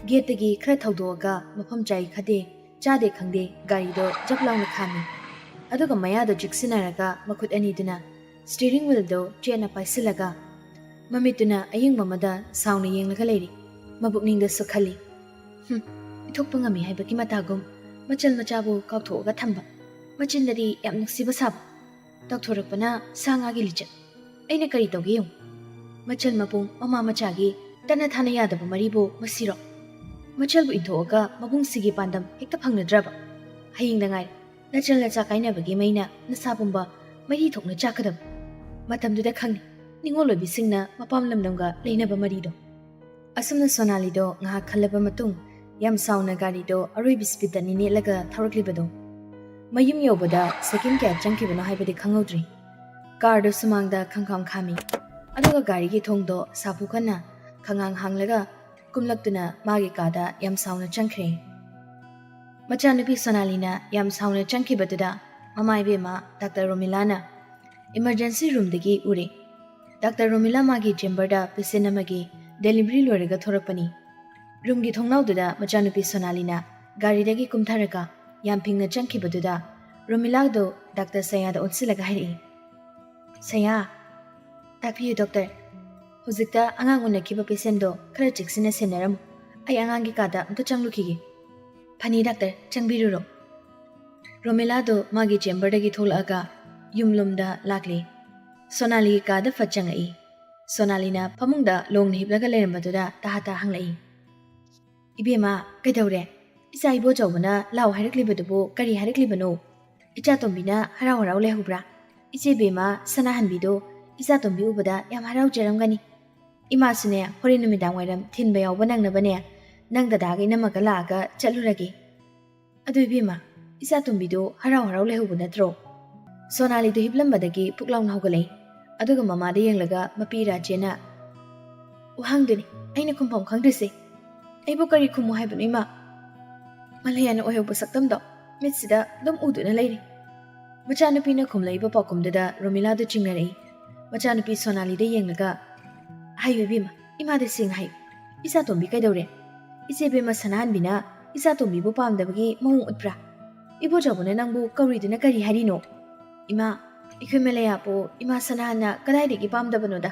ꯒꯦꯠꯇꯒꯤ ꯈꯔ ꯊꯧꯗꯣꯛꯑꯒ ꯃꯐꯝ ꯆꯥꯏ ꯈꯪꯗꯦ, ꯆꯥꯗꯦ ꯈꯪꯗꯦ, ꯒꯥꯔꯤꯗꯣ ꯖꯞ ꯂꯥꯎꯅ ꯈꯥꯝꯃꯤ꯫ ꯑꯗꯨꯒ ꯃꯌꯥꯗꯣ ꯆꯤꯛꯁꯤꯟꯅꯔꯒ ꯃꯈꯨꯠ ꯑꯅꯤꯗꯨꯅ ꯁ꯭ꯇꯤꯌꯔꯤꯡ ꯋꯤꯜꯗꯣ ꯆꯦꯠꯅ ꯄꯥꯏꯁꯤꯜꯂꯒ ꯃꯃꯤꯠꯇꯨꯅ ꯑꯌꯦꯡꯕ ꯑꯃꯗ ꯁꯥꯎꯅ ꯌꯦꯡꯂꯒ ꯂꯩꯔꯤ꯫ ꯃꯕꯨꯛꯅꯤꯡꯗꯁꯨ ꯈꯜꯂꯤ, "ꯍꯨꯝ, ꯏꯊꯣꯛꯄ ꯉꯝꯃꯤ ꯍꯥꯏꯕꯒꯤ ꯃꯇꯥꯒꯨꯝ ꯃꯆꯜ ꯃꯆꯥꯕꯨ ꯀꯥꯎꯊꯣꯛꯑꯒ ꯊꯝꯕ꯫ ꯃꯆꯤꯟꯗꯗꯤ ꯌꯥꯝ ꯅꯨꯡꯁꯤꯕ ꯁꯥꯕ꯫ ꯇꯧꯊꯣꯔꯛꯄꯅ ꯁꯥ ꯉꯥꯒꯤ ꯂꯤꯆꯠ꯫ ꯑꯩꯅ ꯀꯔꯤ ꯇꯧꯒꯦ ꯌꯦꯡꯉꯨ꯫ ꯃꯆꯜ ꯃꯄꯨꯡ ꯃꯃꯥ ꯃꯆꯥꯒꯤ ꯇꯠꯅ ꯊꯥꯅ ꯌꯥꯗꯕ ꯃꯔꯤꯕꯨ ꯃꯁꯤꯔꯣ? ꯃꯆꯜꯕꯨ ꯏꯟꯊꯣꯛꯑꯒ ꯃꯕꯨꯡꯁꯤꯒꯤ ꯄꯥꯟꯗꯝ ꯍꯦꯛꯇ ꯐꯪꯅꯗ꯭ꯔꯕ? ꯍꯌꯦꯡꯗ ꯉꯥꯏꯔꯦ꯫ ꯅꯆꯜ ꯅꯆꯥ ꯀꯥꯏꯅꯕꯒꯤ ꯃꯩꯅ ꯅꯁꯥ ꯄꯨꯝꯕ ꯃꯩꯔꯤ ꯊꯣꯛꯅ ꯆꯥꯛꯀꯗꯕ꯫ ꯃꯇꯝꯗꯨꯗ ꯈꯪꯅꯤ ꯅꯤꯉꯣꯜ ꯑꯣꯏꯕꯤꯁꯤꯡꯅ ꯃꯄꯥꯝ ꯂꯝꯗꯝꯒ ꯂꯩꯅꯕ ꯃꯔꯤꯗꯣ"꯫ ꯑꯁꯨꯝꯅ ꯁꯣꯅꯥꯂꯤꯗꯣ ꯉꯥꯏꯍꯥꯛ ꯈꯜꯂꯕ ꯃꯇꯨꯡ ꯌꯥꯝ ꯁꯥꯎꯅ ꯒꯥꯔꯤꯗꯣ ꯑꯔꯣꯏꯕꯤ ꯁ꯭ꯄꯤꯗꯇꯅꯤ ꯅꯦꯠꯂꯒ ꯊꯧꯔꯛꯂꯤꯕꯗꯣ꯫ ꯃꯌꯨꯝ ꯌꯧꯕꯗ ꯁꯦꯀꯦꯟ ꯀꯌꯥ ꯆꯪꯈꯤꯕꯅꯣ ꯍꯥꯏꯕꯗꯤ ꯈꯪꯍꯧꯗ꯭ꯔꯤ꯫ ꯀꯥꯔꯗꯣ ꯁꯨꯃꯥꯡꯗ ꯈꯪꯈꯥꯝ ꯈꯥꯝꯃꯤ꯫ ꯑꯗꯨꯒ ꯒꯥꯔꯤꯒꯤ ꯊꯣꯡꯗꯣ ꯁꯥꯐꯨ ꯀꯟꯅ ꯈꯉꯥꯡ ꯍꯥꯡꯂꯒ ꯀꯨꯝꯂꯛꯇꯨꯅ ꯃꯥꯒꯤ ꯀꯥꯗ ꯌꯥꯝ ꯁꯥꯎꯅ ꯆꯪꯈ꯭ꯔꯦ꯫ ꯃꯆꯥꯅꯨꯄꯤ ꯁꯣꯅꯥꯂꯤꯅ ꯌꯥꯝ ꯁꯥꯎꯅ ꯆꯪꯈꯤꯕꯗꯨꯗ ꯃꯃꯥ ꯏꯕꯦꯝꯃ ꯗꯥꯛꯇꯔ ꯔꯣꯃꯤꯂꯥꯅ ꯏꯃꯔꯖꯦꯟꯁꯤ ꯔꯨꯝꯗꯒꯤ ꯎꯔꯦ꯫ ꯗꯥꯛꯇꯔ ꯔꯣꯃꯤꯂꯥ ꯃꯥꯒꯤ ꯆꯦꯝꯕꯔꯗ ꯄꯦꯁꯦꯟ ꯑꯃꯒꯤ ꯗꯦꯂꯤꯚꯔꯤ ꯂꯣꯏꯔꯒ ꯊꯣꯔꯛꯄꯅꯤ꯫ ꯔꯨꯝꯒꯤ ꯊꯣꯡꯅꯥꯎꯗꯨꯗ ꯃꯆꯥꯅꯨꯄꯤ ꯁꯣꯅꯥꯂꯤꯅ ꯒꯥꯔꯤꯗꯒꯤ ꯀꯨꯝꯊꯔꯒ ꯌꯥꯝ ꯐꯤꯡꯅ ꯆꯪꯈꯤꯕꯗꯨꯗ ꯔꯣꯃꯤꯂꯥꯗꯣ ꯗꯥꯛꯇꯔ ꯁꯌꯥꯗ ꯑꯣꯟꯁꯤꯜꯂꯒ ꯍꯥꯏꯔꯛꯏ, "ꯁꯌꯥ, ꯇꯥꯛꯄꯤꯌꯨ ꯗꯣꯛꯇꯔ꯫ ꯍꯧꯖꯤꯛꯇ ꯑꯉꯥꯡ ꯎꯅꯈꯤꯕ ꯄꯦꯁꯦꯟꯗꯣ ꯈꯔ ꯆꯦꯛꯁꯤꯟꯅ ꯁꯦꯟꯅꯔꯝꯃꯨ꯫ ꯑꯩ ꯑꯉꯥꯡꯒꯤ ꯀꯥꯗ ꯑꯝꯇ ꯆꯪꯂꯨꯈꯤꯒꯦ꯫" "ꯐꯅꯤ ꯗꯥꯛꯇꯔ, ꯆꯪꯕꯤꯔꯨꯔꯣ꯫" ꯔꯣꯃꯤꯂꯥꯗꯣ ꯃꯥꯒꯤ ꯆꯦꯝꯕꯔꯗꯒꯤ ꯊꯣꯛꯂꯛꯑꯒ ꯌꯨꯝꯂꯣꯝꯗ ꯂꯥꯛꯂꯦ꯫ ꯁꯣꯅꯥꯂꯤꯒꯤ ꯀꯥꯗ ꯐꯠ ꯆꯪꯉꯛꯏ꯫ ꯁꯣꯅꯥꯂꯤꯅ ꯐꯃꯨꯡꯗ ꯂꯣꯡꯅ ꯍꯤꯞꯂꯒ ꯂꯩꯔꯝꯕꯗꯨꯗ ꯇꯍꯥ ꯇꯍꯥ ꯍꯪꯂꯛꯏ, "ꯏꯕꯦꯝꯃ, ꯀꯩꯗꯧꯔꯦ? ꯏꯆꯥ ꯏꯕꯣꯆꯧꯕꯅ ꯂꯥꯎ ꯍꯥꯏꯔꯛꯂꯤꯕꯗꯨꯕꯨ ꯀꯔꯤ ꯍꯥꯏꯔꯛꯂꯤꯕꯅꯣ? ꯏꯆꯥꯇꯣꯝꯕꯤꯅ ꯍꯔꯥꯎ ꯍꯔꯥꯎ ꯂꯩꯍꯧꯕ꯭ꯔꯥ? ꯏꯆꯦ ꯕꯦꯝꯃ ꯁꯅꯥꯍꯟꯕꯤꯗꯣ ꯏꯆꯥꯇꯣꯝꯕꯤ ꯎꯕꯗ ꯌꯥꯝ ꯍꯔꯥꯎꯖꯔꯝꯒꯅꯤ꯫ ꯏꯃꯥꯁꯨꯅꯦ, ꯍꯣꯔꯦꯟ ꯅꯨꯃꯤꯗꯥꯡ ꯋꯥꯏꯔꯝ ꯊꯤꯟꯕ ꯌꯥꯎꯕ ꯅꯪꯅꯕꯅꯦ, ꯅꯪ ꯗꯗꯥꯒ ꯏꯅꯝꯃꯒ ꯂꯥꯛꯑꯒ ꯆꯠꯂꯨꯔꯒꯦ꯫ ꯑꯗꯨ ꯏꯕꯦꯝꯃ, ꯏꯆꯥꯇꯣꯝꯕꯤꯗꯣ ꯍꯔꯥꯎ ꯍꯔꯥꯎ ꯂꯩꯍꯧꯕ ꯅꯠꯇ꯭ꯔꯣ?" ꯁꯣꯅꯥꯂꯤꯗꯣ ꯍꯤꯞꯂꯝꯕꯗꯒꯤ ꯄꯨꯛ ꯂꯥꯎꯅ ꯍꯧꯒꯠꯂꯛꯏ꯫ ꯑꯗꯨꯒ ꯃꯃꯥꯗ ꯌꯦꯡꯂꯒ ꯃꯄꯤ ꯔꯥꯖꯦꯅ, "ꯋꯥꯍꯪꯗꯨꯅꯤ ꯑꯩꯅ ꯈꯨꯝꯐꯝ ꯈꯪꯗ꯭ꯔꯤꯁꯦ꯫ ꯑꯩꯕꯨ ꯀꯔꯤ ꯈꯨꯝꯃꯨ ꯍꯥꯏꯕꯅꯣ, ꯏꯃꯥ?" ꯃꯂꯩꯌꯥꯅ ꯑꯣꯏꯍꯧꯕ ꯁꯛꯇꯝꯗꯣ ꯃꯤꯠꯁꯤꯗ ꯑꯗꯨꯝ ꯎꯗꯨꯅ ꯂꯩꯔꯤ꯫ ꯃꯆꯥꯅꯨꯄꯤꯅ ꯈꯨꯝꯂꯛꯏꯕ ꯄꯥꯎꯈꯨꯝꯗꯨꯗ ꯔꯣꯃꯤꯂꯥꯗꯨ ꯆꯤꯡꯅꯔꯛꯏ꯫ ꯃꯆꯥꯅꯨꯄꯤ ꯁꯣꯅꯥꯂꯤꯗ ꯌꯦꯡꯂꯒ, "ꯍꯥꯏꯌꯨ ꯏꯕꯦꯝꯃ, ꯏꯃꯥꯗ ꯁꯦꯡꯅ ꯍꯥꯏꯌꯨ꯫ ꯏꯆꯥꯇꯣꯝꯕꯤ ꯀꯩꯗꯧꯔꯦ? ꯏꯆꯦ ꯕꯦꯝꯃ ꯁꯅꯥꯍꯟꯕꯤꯅ ꯏꯆꯥꯇꯣꯝꯕꯤꯕꯨ ꯄꯥꯝꯗꯕꯒꯤ ꯃꯑꯣꯡ ꯎꯠꯄ꯭ꯔꯥ? ꯏꯕꯣꯆꯧꯕꯅ ꯅꯪꯕꯨ ꯀꯧꯔꯤꯗꯨꯅ ꯀꯔꯤ ꯍꯥꯏꯔꯤꯅꯣ?" "ꯏꯃꯥ, ꯑꯩꯈꯣꯏ ꯃꯂꯩꯌꯥꯕꯨ ꯏꯃꯥ ꯁꯅꯥꯍꯟꯅ ꯀꯗꯥꯏꯗꯒꯤ ꯄꯥꯝꯗꯕꯅꯣꯗ?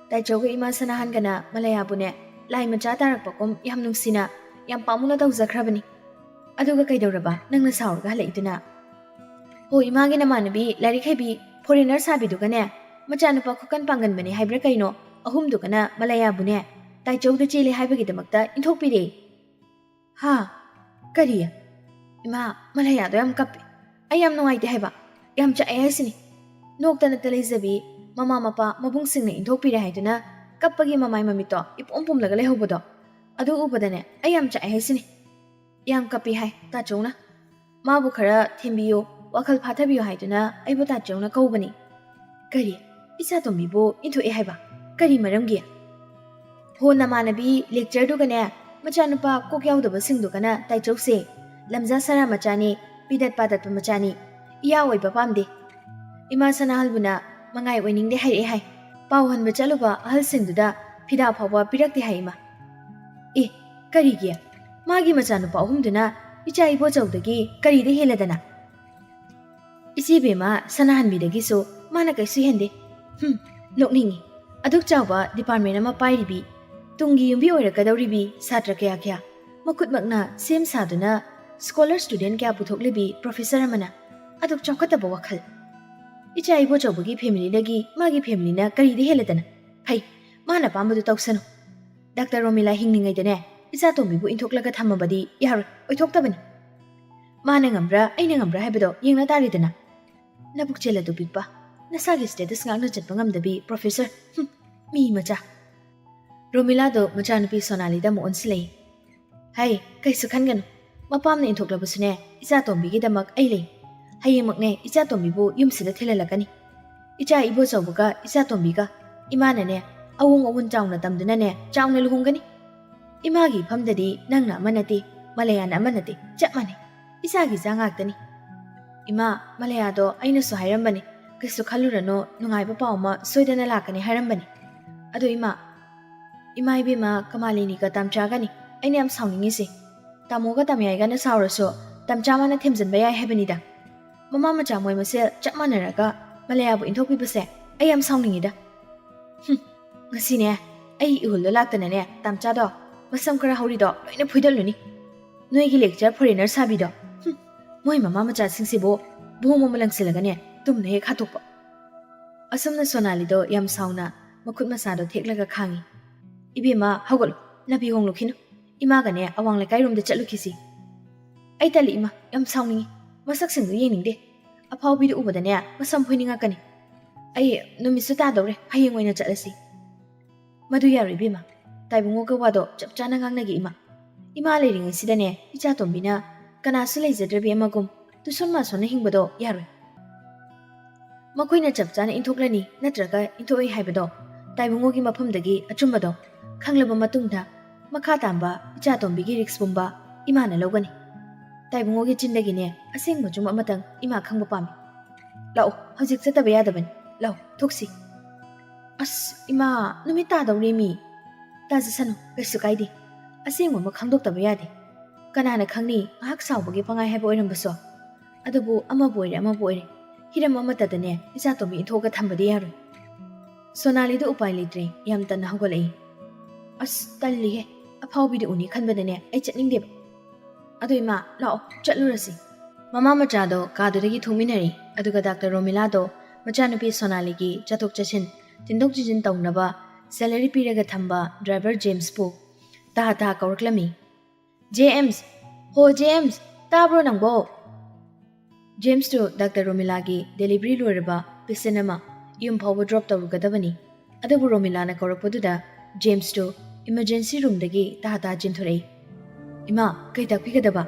ꯇꯥꯏꯆꯧꯒ ꯏꯃꯥ ꯁꯅꯥꯍꯟꯒꯅ ꯃꯂꯩꯌꯥꯕꯨꯅꯦ, ꯂꯥꯏ ꯃꯆꯥ ꯇꯥꯔꯛꯄꯒꯨꯝ ꯌꯥꯝ ꯅꯨꯡꯁꯤꯅ, ꯌꯥꯝ ꯄꯥꯝꯃꯨꯅ ꯇꯧꯖꯈ꯭ꯔꯕꯅꯤ꯫ ꯑꯗꯨꯒ ꯀꯩꯗꯧꯔꯕ ꯅꯪꯅ ꯁꯥꯎꯔꯒ ꯍꯜꯂꯛꯏꯗꯨꯅ?" "ꯍꯣ, ꯏꯃꯥꯒꯤ ꯅꯃꯥꯟꯅꯕꯤ ꯂꯥꯏꯔꯤꯛ ꯍꯩꯕꯤ ꯐꯣꯔꯦꯅꯔ ꯁꯥꯕꯤꯗꯨꯒꯅꯦ, ꯃꯆꯥꯅꯨꯄꯥ ꯈꯨꯀꯟ ꯄꯥꯡꯒꯟꯕꯅꯦ ꯍꯥꯏꯕ꯭ꯔꯥ ꯀꯩꯅꯣ, ꯑꯍꯨꯝꯗꯨꯒꯅ ꯃꯂꯩꯌꯥꯕꯨꯅꯦ, ꯇꯥꯏꯆꯧꯗ ꯆꯦꯜꯂꯦ ꯍꯥꯏꯕꯒꯤꯗꯃꯛꯇ ꯏꯟꯊꯣꯛꯄꯤꯔꯦ꯫" "ꯍꯥ? ꯀꯔꯤ? ꯏꯃꯥ, ꯃꯂꯩꯌꯥꯗꯣ ꯌꯥꯝ ꯀꯞꯄꯦ꯫ ꯑꯩ ꯌꯥꯝ ꯅꯨꯡꯉꯥꯏꯇꯦ ꯍꯥꯏꯕ꯫ ꯌꯥꯝ ꯆꯥꯛꯑꯦ ꯍꯥꯏꯁꯤꯅꯤ꯫ ꯅꯣꯛꯇ ꯅꯠꯇ ꯂꯩꯖꯕꯤ, ꯃꯃꯥ ꯃꯄꯥ ꯃꯕꯨꯡꯁꯤꯡꯅ ꯏꯟꯊꯣꯛꯄꯤꯔꯦ ꯍꯥꯏꯗꯨꯅ ꯀꯞꯄꯒꯤ ꯃꯃꯥꯏ ꯃꯃꯤꯠꯇꯣ ꯏꯄꯣꯝ ꯄꯣꯝꯂꯒ ꯂꯩꯍꯧꯕꯗꯣ, ꯑꯗꯨ ꯎꯕꯗꯅꯦ ꯑꯩ ꯌꯥꯝ ꯆꯥꯛꯑꯦ ꯍꯥꯏꯁꯤꯅꯤ꯫" "ꯌꯥꯝ ꯀꯞꯄꯤ ꯍꯥꯏ ꯇꯥꯆꯧꯅ꯫ ꯃꯥꯕꯨ ꯈꯔ ꯊꯦꯝꯕꯤꯌꯨ, ꯋꯥꯈꯜ ꯐꯥꯊꯕꯤꯌꯨ ꯍꯥꯏꯗꯨꯅ ꯑꯩꯕꯨ ꯇꯥꯆꯧꯅ ꯀꯧꯕꯅꯤ꯫" "ꯀꯔꯤ? ꯏꯆꯥꯇꯣꯝꯕꯤꯕꯨ ꯏꯟꯊꯣꯛꯑꯦ ꯍꯥꯏꯕ? ꯀꯔꯤ ꯃꯔꯝꯒꯤ?" "ꯍꯣ, ꯅꯃꯥꯟꯅꯕꯤ ꯂꯦꯛꯆꯔꯗꯨꯒꯅꯦ, ꯃꯆꯥꯅꯨꯄꯥ ꯀꯣꯛ ꯌꯥꯎꯗꯕꯁꯤꯡꯗꯨꯒꯅ ꯇꯥꯏꯆꯧꯁꯦ꯫ ꯂꯝꯖꯥ ꯁꯔꯥ ꯃꯆꯥꯅꯤ, ꯄꯤꯗꯠ ꯄꯥꯗꯠꯄ ꯃꯆꯥꯅꯤ꯫ ꯏꯌꯥ ꯑꯣꯏꯕ ꯄꯥꯝꯗꯦ꯫ ꯏꯃꯥ ꯁꯅꯥꯍꯜꯕꯨꯅ ꯃꯉꯥꯏ ꯑꯣꯏꯅꯤꯡꯗꯦ ꯍꯥꯏꯔꯛꯑꯦ ꯍꯥꯏ꯫ ꯄꯥꯎ ꯍꯟꯕ ꯆꯠꯂꯨꯕ ꯑꯍꯜꯁꯤꯡꯗꯨꯗ ꯐꯤꯗꯥ ꯐꯥꯎꯕ ꯄꯤꯔꯛꯇꯦ ꯍꯥꯏ ꯏꯃꯥ꯫" "ꯑꯦ, ꯀꯔꯤꯒꯤ? ꯃꯥꯒꯤ ꯃꯆꯥꯅꯨꯄꯥ ꯑꯍꯨꯝꯗꯨꯅ ꯏꯆꯥ ꯏꯕꯣꯆꯧꯗꯒꯤ ꯀꯔꯤꯗ ꯍꯦꯜꯂꯗꯅ? ꯏꯆꯦ ꯕꯦꯝꯃ ꯁꯅꯥꯍꯟꯕꯤꯗꯒꯤꯁꯨ ꯃꯥꯅ ꯀꯩꯁꯨ ꯍꯦꯟꯗꯦ꯫ ꯍꯨꯝ, ꯅꯣꯛꯅꯤꯡꯉꯤ꯫ ꯑꯗꯨꯛ ꯆꯥꯎꯕ department ꯑꯃ ꯄꯥꯏꯔꯤꯕꯤ, ꯇꯨꯡꯒꯤ ꯌꯨꯝꯕꯤ ꯑꯣꯏꯔꯛꯀꯗꯧꯔꯤꯕꯤ ꯁꯥꯇ꯭ꯔ ꯀꯌꯥ ꯀꯌꯥ, ꯃꯈꯨꯠꯃꯛꯅ ꯁꯦꯝ ꯁꯥꯗꯨꯅ scholar student ꯀꯌꯥ ꯄꯨꯊꯣꯛꯂꯤꯕꯤ professor ꯑꯃꯅ ꯑꯗꯨꯛ ꯆꯥꯎꯈꯠꯇꯕ ꯋꯥꯈꯜ꯫ ꯏꯆꯥ ꯏꯕꯣꯆꯧꯕꯒꯤ familyꯗꯒꯤ ꯃꯥꯒꯤ familyꯅ ꯀꯔꯤꯗ ꯍꯦꯜꯂꯗꯅ? ꯐꯩ, ꯃꯥꯅ ꯑꯄꯥꯝꯕꯗꯨ ꯇꯧꯁꯅꯨ꯫ ꯗꯥꯛꯇꯔ ꯔꯣꯃꯤꯂꯥ ꯍꯤꯡꯂꯤꯉꯩꯗꯅꯦ ꯏꯆꯥꯇꯣꯝꯕꯤꯕꯨ ꯏꯟꯊꯣꯛꯂꯒ ꯊꯝꯃꯕꯗꯤ ꯌꯥꯔꯣꯏ, ꯑꯣꯏꯊꯣꯛꯇꯕꯅꯤ꯫ ꯃꯥꯅ ꯉꯝꯕ꯭ꯔꯥ ꯑꯩꯅ ꯉꯝꯕ꯭ꯔꯥ ꯍꯥꯏꯕꯗꯣ ꯌꯦꯡꯅ ꯇꯥꯔꯦꯗꯅ꯫ ꯅꯕꯨꯛꯆꯦꯜ ꯑꯗꯨ ꯄꯤꯛꯄ, ꯅꯁꯥꯒꯤ status ꯉꯥꯛꯅ ꯆꯠꯄ ꯉꯝꯗꯕꯤ professor꯫ ꯍꯨꯝ, ꯃꯤ ꯃꯆꯥ꯫ ꯔꯣꯃꯤꯂꯥꯗꯣ ꯃꯆꯥꯅꯨꯄꯤ ꯁꯣꯅꯥꯂꯤꯗ ꯑꯃꯨꯛ ꯑꯣꯟꯁꯤꯜꯂꯛꯏ꯫ ꯍꯩ, ꯀꯩꯁꯨ ꯈꯟꯒꯅꯨ꯫ ꯃꯄꯥꯝꯅ ꯏꯟꯊꯣꯛꯂꯕꯁꯨꯅꯦ, ꯏꯆꯥꯇꯣꯝꯕꯤꯒꯤꯗꯃꯛ ꯑꯩ ꯂꯩ꯫ ꯍꯌꯦꯡꯃꯛꯅꯦ ꯏꯆꯥꯇꯣꯝꯕꯤꯕꯨ ꯌꯨꯝꯁꯤꯗ ꯊꯤꯜꯍꯜꯂꯛꯀꯅꯤ꯫ ꯏꯆꯥ ꯏꯕꯣꯆꯧꯕꯒ ꯏꯆꯥꯇꯣꯝꯕꯤꯒ ꯏꯃꯥꯅꯅꯦ ꯑꯋꯣꯡ ꯑꯋꯨꯟ ꯆꯥꯎꯅ ꯇꯝꯗꯨꯅꯅꯦ ꯆꯥꯎꯅ ꯂꯨꯍꯣꯡꯒꯅꯤ꯫ ꯏꯃꯥꯒꯤ ꯏꯐꯝꯗꯗꯤ ꯅꯪꯅ ꯑꯃ ꯅꯠꯇꯦ, ꯃꯂꯌꯥꯅ ꯑꯃ ꯅꯠꯇꯦ, ꯆꯞ ꯃꯥꯟꯅꯩ꯫ ꯏꯆꯥꯒꯤ ꯏꯆꯥ ꯉꯥꯛꯇꯅꯤ꯫ ꯏꯃꯥ, ꯃꯂꯌꯥꯗꯣ ꯑꯩꯅꯁꯨ ꯍꯥꯏꯔꯝꯕꯅꯤ, ꯀꯩꯁꯨ ꯈꯜꯂꯨꯔꯅꯨ, ꯅꯨꯡꯉꯥꯏꯕ ꯄꯥꯎ ꯑꯃ ꯁꯣꯏꯗꯅ ꯂꯥꯛꯀꯅꯤ ꯍꯥꯏꯔꯝꯕꯅꯤ꯫ ꯑꯗꯣ ꯏꯃꯥ, ꯏꯃꯥ ꯏꯕꯦꯝꯃ, ꯀꯃꯥꯂꯤꯅꯤꯒ ꯇꯥꯝꯆꯥꯒꯅꯤ ꯑꯩꯅ ꯌꯥꯝ ꯁꯥꯎꯅꯤꯡꯉꯤꯁꯦ꯫ ꯇꯥꯃꯣꯒ ꯇꯥꯃꯌꯥꯏꯒꯅ ꯁꯥꯎꯔꯁꯨ ꯇꯥꯝꯆꯥ ꯃꯥꯅ ꯊꯦꯝꯖꯤꯟꯕ ꯌꯥꯏ ꯍꯥꯏꯕꯅꯤꯗ꯫ ꯃꯃꯥ ꯃꯆꯥ ꯃꯣꯏ ꯃꯁꯦꯜ ꯆꯞ ꯃꯥꯟꯅꯔꯒ ꯃꯂꯌꯥꯕꯨ ꯏꯟꯊꯣꯛꯄꯤꯕꯁꯦ ꯑꯩ ꯌꯥꯝ ꯁꯥꯎꯅꯤꯡꯉꯤꯗ꯫ ꯍꯨꯝ, ꯉꯁꯤꯅꯦ ꯑꯩ ꯏꯍꯨꯜꯗ ꯂꯥꯛꯇꯅꯅꯦ ꯇꯥꯝꯆꯥꯗꯣ ꯃꯁꯝ ꯈꯔ ꯍꯧꯔꯤꯗꯣ ꯂꯣꯏꯅ ꯐꯣꯏꯗꯠꯂꯨꯅꯤ꯫ ꯅꯣꯏꯒꯤ lecture foreigner ꯁꯥꯕꯤꯗꯣ꯫ ꯍꯨꯝ, ꯃꯣꯏ ꯃꯃꯥ ꯃꯆꯥꯁꯤꯡꯁꯤꯕꯨ ꯕꯣꯝ ꯑꯃ ꯂꯪꯁꯤꯜꯂꯒꯅꯦ ꯇꯨꯝꯅ ꯍꯦꯛ ꯍꯥꯠꯇꯣꯛꯄ꯫ ꯑꯁꯨꯝꯅ ꯁꯣꯅꯥꯂꯤꯗꯣ ꯌꯥꯝ ꯁꯥꯎꯅ ꯃꯈꯨꯠ ꯃꯁꯥꯗꯣ ꯊꯦꯛꯂꯒ ꯈꯥꯡꯉꯤ꯫ ꯏꯕꯦꯝꯃ, ꯍꯧꯒꯠꯂꯨ, ꯅꯥꯄꯤ ꯍꯣꯡꯂꯨꯈꯤꯅꯨ꯫ ꯏꯃꯥꯒꯅꯦ ꯑꯋꯥꯡ ꯂꯩꯀꯥꯏꯔꯣꯝꯗ ꯆꯠꯂꯨꯈꯤꯁꯤ꯫ ꯑꯩ ꯇꯜꯂꯤ ꯏꯃꯥ, ꯌꯥꯝ ꯁꯥꯎꯅꯤꯡꯉꯤ꯫ ꯃꯁꯛꯁꯤꯡꯗꯨ ꯌꯦꯡꯅꯤꯡꯗꯦ꯫ ꯑꯐꯥꯎꯕꯤꯗꯨ ꯎꯕꯗꯅꯦ ꯃꯁꯝ ꯐꯣꯏꯅꯤꯡꯉꯛꯀꯅꯤ꯫ ꯑꯩ ꯅꯨꯃꯤꯠꯁꯨ ꯇꯥꯗꯧꯔꯦ, ꯍꯌꯦꯡ ꯑꯣꯏꯅ ꯆꯠꯂꯁꯤ꯫ ꯃꯗꯨ ꯌꯥꯔꯣꯏ ꯏꯕꯦꯝꯃ, ꯇꯥꯏꯕꯨꯡꯉꯣꯒ ꯋꯥꯗꯣ ꯆꯞ ꯆꯥꯅ ꯉꯥꯡꯅꯒꯦ ꯏꯃꯥ꯫ ꯏꯃꯥ ꯂꯩꯔꯤꯉꯩꯁꯤꯗꯅꯦ ꯏꯆꯥꯇꯣꯝꯕꯤꯅ ꯀꯅꯥꯁꯨ ꯂꯩꯖꯗ꯭ꯔꯕꯤ ꯑꯃꯒꯨꯝ ꯇꯨꯁꯣꯟ ꯃꯥꯁꯣꯟꯅ ꯍꯤꯡꯕꯗꯣ ꯌꯥꯔꯣꯏ꯫ ꯃꯈꯣꯏꯅ ꯆꯞ ꯆꯥꯅ ꯏꯟꯊꯣꯛꯂꯅꯤ ꯅꯠꯇ꯭ꯔꯒ ꯏꯟꯊꯣꯛꯑꯣꯏ ꯍꯥꯏꯕꯗꯣ ꯇꯥꯏꯕꯨꯡꯉꯣꯒꯤ ꯃꯐꯝꯗꯒꯤ ꯑꯆꯨꯝꯕꯗꯣ ꯈꯪꯂꯕ ꯃꯇꯨꯡꯗ ꯃꯈꯥ ꯇꯥꯝꯕ ꯏꯆꯥꯇꯣꯝꯕꯤꯒꯤ risk ꯄꯨꯝꯕ ꯏꯃꯥꯅ ꯂꯧꯒꯅꯤ꯫ ꯇꯥꯏꯕꯨꯡꯉꯣꯒꯤ ꯆꯤꯟꯗꯒꯤꯅꯦ ꯑꯁꯦꯡꯕ ꯆꯨꯝꯕ ꯑꯃꯇꯪ ꯏꯃꯥ ꯈꯪꯕ ꯄꯥꯝꯃꯤ꯫ ꯂꯥꯛꯑꯣ, ꯍꯧꯖꯤꯛ ꯆꯠꯇꯕ ꯌꯥꯗꯕꯅꯤ꯫ ꯂꯥꯛꯑꯣ, ꯊꯣꯛꯁꯤ꯫ ꯑꯁ ꯏꯃꯥ, ꯅꯨꯃꯤꯠ ꯇꯥꯗꯧꯔꯦ ꯃꯤ꯫ ꯇꯥꯖꯁꯅꯨ, ꯀꯩꯁꯨ ꯀꯥꯏꯗꯦ꯫ ꯑꯁꯦꯡꯕ ꯑꯃ ꯈꯪꯗꯣꯛꯇꯕ ꯌꯥꯗꯦ꯫ ꯀꯅꯥꯅ ꯈꯪꯅꯤ, ꯉꯥꯏꯍꯥꯛ ꯁꯥꯎꯕꯒꯤ ꯄꯪꯍꯥꯏ ꯍꯥꯏꯕ ꯑꯣꯏꯔꯝꯕꯁꯨ꯫ ꯑꯗꯨꯕꯨ ꯑꯃꯕꯨ ꯑꯣꯏꯔꯦ ꯑꯃꯕꯨ ꯑꯣꯏꯔꯦ, ꯍꯤꯔꯝ ꯑꯃꯠꯇꯗꯅꯦ ꯏꯆꯥꯇꯣꯝꯕꯤ ꯏꯟꯊꯣꯛꯑꯒ ꯊꯝꯕꯗꯤ ꯌꯥꯔꯣꯏ꯫ ꯁꯣꯅꯥꯂꯤꯗꯨ ꯎꯄꯥꯏ ꯂꯩꯇ꯭ꯔꯦ, ꯌꯥꯝ ꯇꯟꯅ ꯍꯧꯒꯠꯂꯛꯏ꯫ "ꯑꯁ, ꯇꯜꯂꯤꯍꯦ, ꯑꯐꯥꯎꯕꯤꯗꯨ ꯎꯅꯤ ꯈꯟꯕꯗꯅꯦ ꯑꯩ ꯆꯠꯅꯤꯡꯗꯦꯕ꯫ ꯑꯗꯣ ꯏꯃꯥ, ꯂꯥꯛꯑꯣ, ꯆꯠꯂꯨꯔꯁꯤ꯫" ꯃꯃꯥ ꯃꯆꯥꯗꯣ ꯀꯥꯗꯨꯗꯒꯤ ꯊꯣꯛꯃꯤꯟꯅꯔꯤ, ꯑꯗꯨꯒ ꯗꯥꯛꯇꯔ ꯔꯣꯃꯤꯂꯥꯗꯣ ꯃꯆꯥꯅꯨꯄꯤ ꯁꯣꯅꯥꯂꯤꯒꯤ ꯆꯠꯊꯣꯛ ꯆꯠꯁꯤꯟ, ꯊꯤꯟꯗꯣꯛ ꯊꯤꯟꯖꯤꯟ ꯇꯧꯅꯕ ꯁꯦꯂꯔꯤ ꯄꯤꯔꯒ ꯊꯝꯕ ꯗ꯭ꯔꯥꯏꯚꯔ ꯖꯦꯝꯁꯄꯨ ꯇꯍꯥ ꯇꯍꯥ ꯀꯧꯔꯛꯂꯝꯃꯤ꯫ "ꯖꯦꯝꯁ! ꯍꯣ ꯖꯦꯝꯁ! ꯇꯥꯕ꯭ꯔꯣ ꯅꯪꯕꯣ?" ꯖꯦꯝꯁꯇꯨ ꯗꯥꯛꯇꯔ ꯔꯣꯃꯤꯂꯥꯒꯤ ꯗꯦꯂꯤꯚꯔꯤ ꯂꯣꯏꯔꯕ ꯄꯦꯁꯦꯟ ꯑꯃ ꯌꯨꯝ ꯐꯥꯎꯕ ꯗ꯭ꯔꯣꯞ ꯇꯧꯔꯨꯒꯗꯕꯅꯤ꯫ ꯑꯗꯨꯕꯨ ꯔꯣꯃꯤꯂꯥꯅ ꯀꯧꯔꯛꯄꯗꯨꯗ ꯖꯦꯝꯁꯇꯨ ꯏꯃꯔꯖꯦꯟꯁꯤ ꯔꯨꯝꯗꯒꯤ ꯇꯍꯥ ꯇꯍꯥ ꯆꯦꯟꯊꯣꯔꯛꯏ꯫ "ꯏꯃꯥ, ꯀꯩ ꯇꯥꯛꯄꯤꯒꯗꯕ?"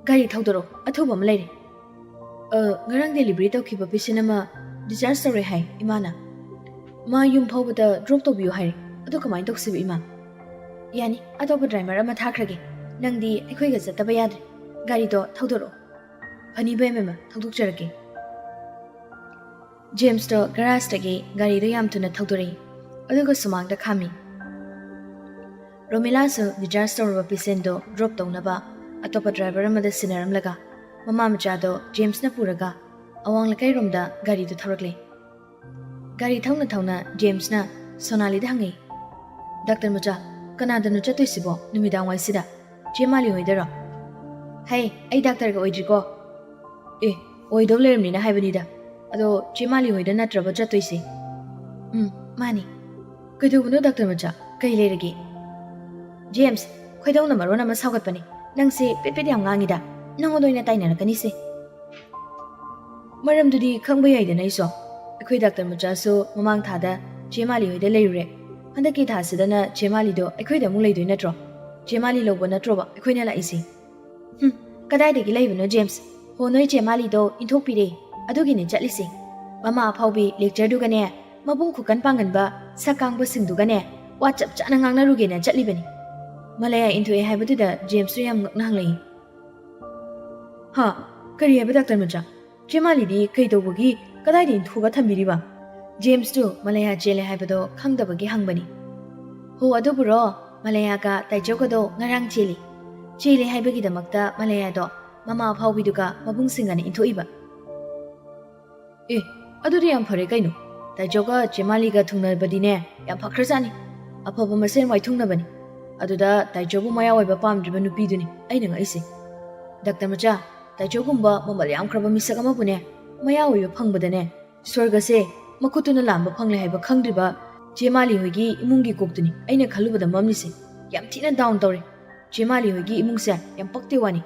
"ꯒꯥꯔꯤ ꯊꯧꯗꯣꯔꯛꯑꯣ, ꯑꯊꯨꯕ ꯑꯃ ꯂꯩꯔꯦ꯫" "ꯑ, ꯉꯔꯥꯡ ꯗꯦꯂꯤꯚꯔꯤ ꯇꯧꯈꯤꯕ ꯄꯦꯁꯦꯟ ꯑꯃ ꯗꯤꯆꯥꯔꯖ ꯇꯧꯔꯦ ꯍꯥꯏ, ꯏꯃꯥꯅ꯫ ꯃꯥ ꯌꯨꯝ ꯐꯥꯎꯕꯗ ꯗ꯭ꯔꯣꯞ ꯇꯧꯕꯤꯌꯨ ꯍꯥꯏꯔꯦ꯫ ꯑꯗꯨ ꯀꯃꯥꯏꯅ ꯇꯧꯁꯤꯕ, ꯏꯃꯥ?" "ꯌꯥꯅꯤ, ꯑꯇꯣꯞꯄ ꯗ꯭ꯔꯥꯏꯚꯔ ꯑꯃ ꯊꯥꯈ꯭ꯔꯒꯦ꯫ ꯅꯪꯗꯤ ꯑꯩꯈꯣꯏꯒ ꯆꯠꯇꯕ ꯌꯥꯗ꯭ꯔꯦ꯫ ꯒꯥꯔꯤꯗꯣ ꯊꯧꯗꯣꯔꯛꯑꯣ꯫" "ꯐꯅꯤ ꯕꯦꯝꯃ, ꯊꯧꯗꯣꯛꯆꯔꯛꯀꯦ꯫" ꯖꯦꯝꯁꯇꯣ ꯒꯔꯥꯖꯇꯒꯤ ꯒꯥꯔꯤꯗꯣ ꯌꯥꯝ ꯊꯨꯅ ꯊꯧꯗꯣꯔꯛꯏ, ꯑꯗꯨꯒ ꯁꯨꯃꯥꯡꯗ ꯈꯥꯝꯃꯤ꯫ ꯔꯣꯃꯤꯂꯥꯁꯨ ꯗꯤꯆꯥꯔꯖ ꯇꯧꯔꯕ ꯄꯦꯁꯦꯟꯗꯣ ꯗ꯭ꯔꯣꯞ ꯇꯧꯅꯕ ꯑꯇꯣꯞꯄ ꯗ꯭ꯔꯥꯏꯚꯔ ꯑꯃꯗ ꯁꯤꯟꯅꯔꯝꯂꯒ ꯃꯃꯥ ꯃꯆꯥꯗꯣ ꯖꯦꯝꯁꯅ ꯄꯨꯔꯒ ꯑꯋꯥꯡ ꯂꯩꯀꯥꯏꯔꯣꯝꯗ ꯒꯥꯔꯤꯗꯨ ꯊꯧꯔꯛꯂꯦ꯫ ꯒꯥꯔꯤ ꯊꯧꯅ ꯊꯧꯅ ꯖꯦꯝꯁꯅ ꯁꯣꯅꯥꯂꯤꯗ ꯍꯪꯉꯤ, "ꯗꯥꯛꯇꯔ ꯃꯆꯥ, ꯀꯅꯥꯗꯅꯣ ꯆꯠꯇꯣꯏꯁꯤꯕꯣ ꯅꯨꯃꯤꯗꯥꯡ ꯋꯥꯏꯁꯤꯗ? ꯆꯦ ꯃꯥꯂꯤ ꯍꯣꯏꯗꯔꯣ?" "ꯍꯩ, ꯑꯩ ꯗꯥꯛꯇꯔꯒ ꯑꯣꯏꯗ꯭ꯔꯤꯀꯣ꯫" "ꯑꯦ, ꯑꯣꯏꯗꯧ ꯂꯩꯔꯝꯅꯤꯅ ꯍꯥꯏꯕꯅꯤꯗ꯫ ꯑꯗꯣ ꯆꯦ ꯃꯥꯂꯤ ꯍꯣꯏꯗ ꯅꯠꯇ꯭ꯔꯕ ꯆꯠꯇꯣꯏꯁꯦ?" "ꯎꯝ, ꯃꯥꯅꯤ꯫" "ꯀꯩꯗꯧꯕꯅꯣ ꯗꯥꯛꯇꯔ ꯃꯆꯥ? ꯀꯩ ꯂꯩꯔꯒꯦ?" "ꯖꯦꯝꯁ, ꯈꯣꯏꯗꯧꯅ ꯃꯔꯣꯟ ꯑꯃ ꯁꯥꯎꯒꯠꯄꯅꯦ꯫ ꯅꯪꯁꯦ ꯄꯦꯠ ꯄꯦꯠ ꯌꯥꯝ ꯉꯥꯡꯉꯤꯗ꯫ ꯅꯪꯉꯣꯟꯗ ꯑꯣꯏꯅ ꯇꯥꯏꯅꯔꯛꯀꯅꯤꯁꯦ꯫" "ꯃꯔꯝꯗꯨꯗꯤ ꯈꯪꯕ ꯌꯥꯏꯗꯅ ꯑꯩꯁꯨ꯫ ꯑꯩꯈꯣꯏ ꯗꯥꯛꯇꯔ ꯃꯆꯥꯁꯨ ꯃꯃꯥꯡ ꯊꯥꯗ ꯆꯦ ꯃꯥꯂꯤ ꯍꯣꯏꯗ ꯂꯩꯔꯨꯔꯦ꯫ ꯍꯟꯗꯛꯀꯤ ꯊꯥꯁꯤꯗꯅ ꯆꯦ ꯃꯥꯂꯤꯗꯣ ꯑꯩꯈꯣꯏꯗ ꯑꯃꯨꯛ ꯂꯩꯗꯣꯏ ꯅꯠꯇ꯭ꯔꯣ? ꯆꯦ ꯃꯥꯂꯤ ꯂꯧꯕ ꯅꯠꯇ꯭ꯔꯣꯕ ꯑꯩꯈꯣꯏꯅ ꯂꯥꯛꯏꯁꯦ?" "ꯍꯨꯝ, ꯀꯗꯥꯏꯗꯒꯤ ꯂꯩꯕꯅꯣ ꯖꯦꯝꯁ? ꯍꯣ, ꯅꯣꯏ ꯆꯦ ꯃꯥꯂꯤꯗꯣ ꯏꯟꯊꯣꯛꯄꯤꯔꯦ, ꯑꯗꯨꯒꯤꯅꯦ ꯆꯠꯂꯤꯁꯦ꯫ ꯃꯃꯥ ꯑꯐꯥꯎꯕꯤ ꯂꯦꯛꯆꯔꯗꯨꯒꯅꯦ, ꯃꯕꯨꯡ ꯈꯨꯀꯟ ꯄꯥꯡꯒꯟꯕ ꯁꯛ ꯀꯥꯡꯕꯁꯤꯡꯗꯨꯒꯅꯦ ꯋꯥ ꯆꯞ ꯆꯥꯅ ꯉꯥꯡꯅꯔꯨꯒꯦꯅ ꯆꯠꯂꯤꯕꯅꯤ꯫" ꯃꯂꯌꯥ ꯏꯟꯊꯣꯛꯑꯦ ꯍꯥꯏꯕꯗꯨꯗ ꯖꯦꯝꯁꯁꯨ ꯌꯥꯝ ꯉꯛꯅ ꯍꯪꯂꯛꯏ꯫ "ꯍꯥ? ꯀꯔꯤ ꯍꯥꯏꯕ ꯗꯥꯛꯇꯔ ꯃꯆꯥ? ꯆꯦ ꯃꯥꯂꯤꯗꯤ ꯀꯩ ꯇꯧꯕꯒꯤ ꯀꯗꯥꯏꯗ ꯏꯟꯊꯣꯛꯑꯒ ꯊꯝꯕꯤꯔꯤꯕ?" ꯖꯦꯝꯁꯇꯨ ꯃꯂꯌꯥ ꯆꯦꯜꯂꯦ ꯍꯥꯏꯕꯗꯣ ꯈꯪꯗꯕꯒꯤ ꯍꯪꯕꯅꯤ꯫ "ꯍꯣ, ꯑꯗꯨꯕꯨꯔꯣ? ꯃꯂꯌꯥꯒ ꯇꯥꯏꯆꯧꯒꯗꯣ ꯉꯔꯥꯡ ꯆꯦꯜꯂꯤ꯫ ꯆꯦꯜꯂꯤ ꯍꯥꯏꯕꯒꯤꯗꯃꯛꯇ ꯃꯂꯌꯥꯗꯣ ꯃꯃꯥ ꯑꯐꯥꯎꯕꯤꯗꯨꯒ ꯃꯕꯨꯡꯁꯤꯡꯒꯅ ꯏꯟꯊꯣꯛꯏꯕ꯫ ꯑꯦ, ꯑꯗꯨꯗꯤ ꯌꯥꯝ ꯐꯔꯦ ꯀꯩꯅꯣ꯫ ꯇꯥꯏꯆꯧꯒ ꯆꯦꯃꯥꯂꯤꯒ ꯊꯨꯡꯅꯕꯗꯤꯅꯦ, ꯌꯥꯝ ꯐꯈ꯭ꯔꯖꯥꯠꯅꯤ꯫ ꯑꯐꯕ ꯃꯁꯦꯟ ꯋꯥꯏꯊꯨꯡꯅꯕꯅꯤ꯫ ꯑꯗꯨꯗ ꯇꯥꯏꯆꯧꯕꯨ ꯃꯌꯥ ꯑꯣꯏꯕ ꯄꯥꯝꯗ꯭ꯔꯤꯕ ꯅꯨꯄꯤꯗꯨꯅꯤ ꯑꯩꯅ ꯉꯛꯏꯁꯦ꯫ ꯗꯥꯛꯇꯔ ꯃꯆꯥ, ꯇꯥꯏꯆꯧꯒꯨꯝꯕ ꯃꯃꯜ ꯌꯥꯝꯈ꯭ꯔꯕ ꯃꯤꯁꯛ ꯑꯃꯕꯨꯅꯦ, ꯃꯌꯥ ꯑꯣꯏꯕ ꯐꯪꯕꯗꯅꯦ, ꯁ꯭ꯋꯔꯒꯁꯦ ꯃꯈꯨꯠꯇꯨꯅ ꯂꯥꯝꯕ ꯐꯪꯂꯦ ꯍꯥꯏꯕ ꯈꯪꯗ꯭ꯔꯤꯕ ꯆꯦꯃꯥꯂꯤ ꯍꯣꯏꯒꯤ ꯏꯃꯨꯡꯒꯤ ꯀꯣꯛꯇꯨꯅꯤ ꯑꯩꯅ ꯈꯜꯂꯨꯕꯗ ꯃꯝꯂꯤꯁꯦ꯫ ꯌꯥꯝ ꯊꯤꯅ ꯗꯥꯎꯟ ꯇꯧꯔꯦ꯫ ꯆꯦꯃꯥꯂꯤ ꯍꯣꯏꯒꯤ ꯏꯃꯨꯡꯁꯦ ꯌꯥꯝ ꯄꯛꯇꯦ ꯋꯥꯅꯤ꯫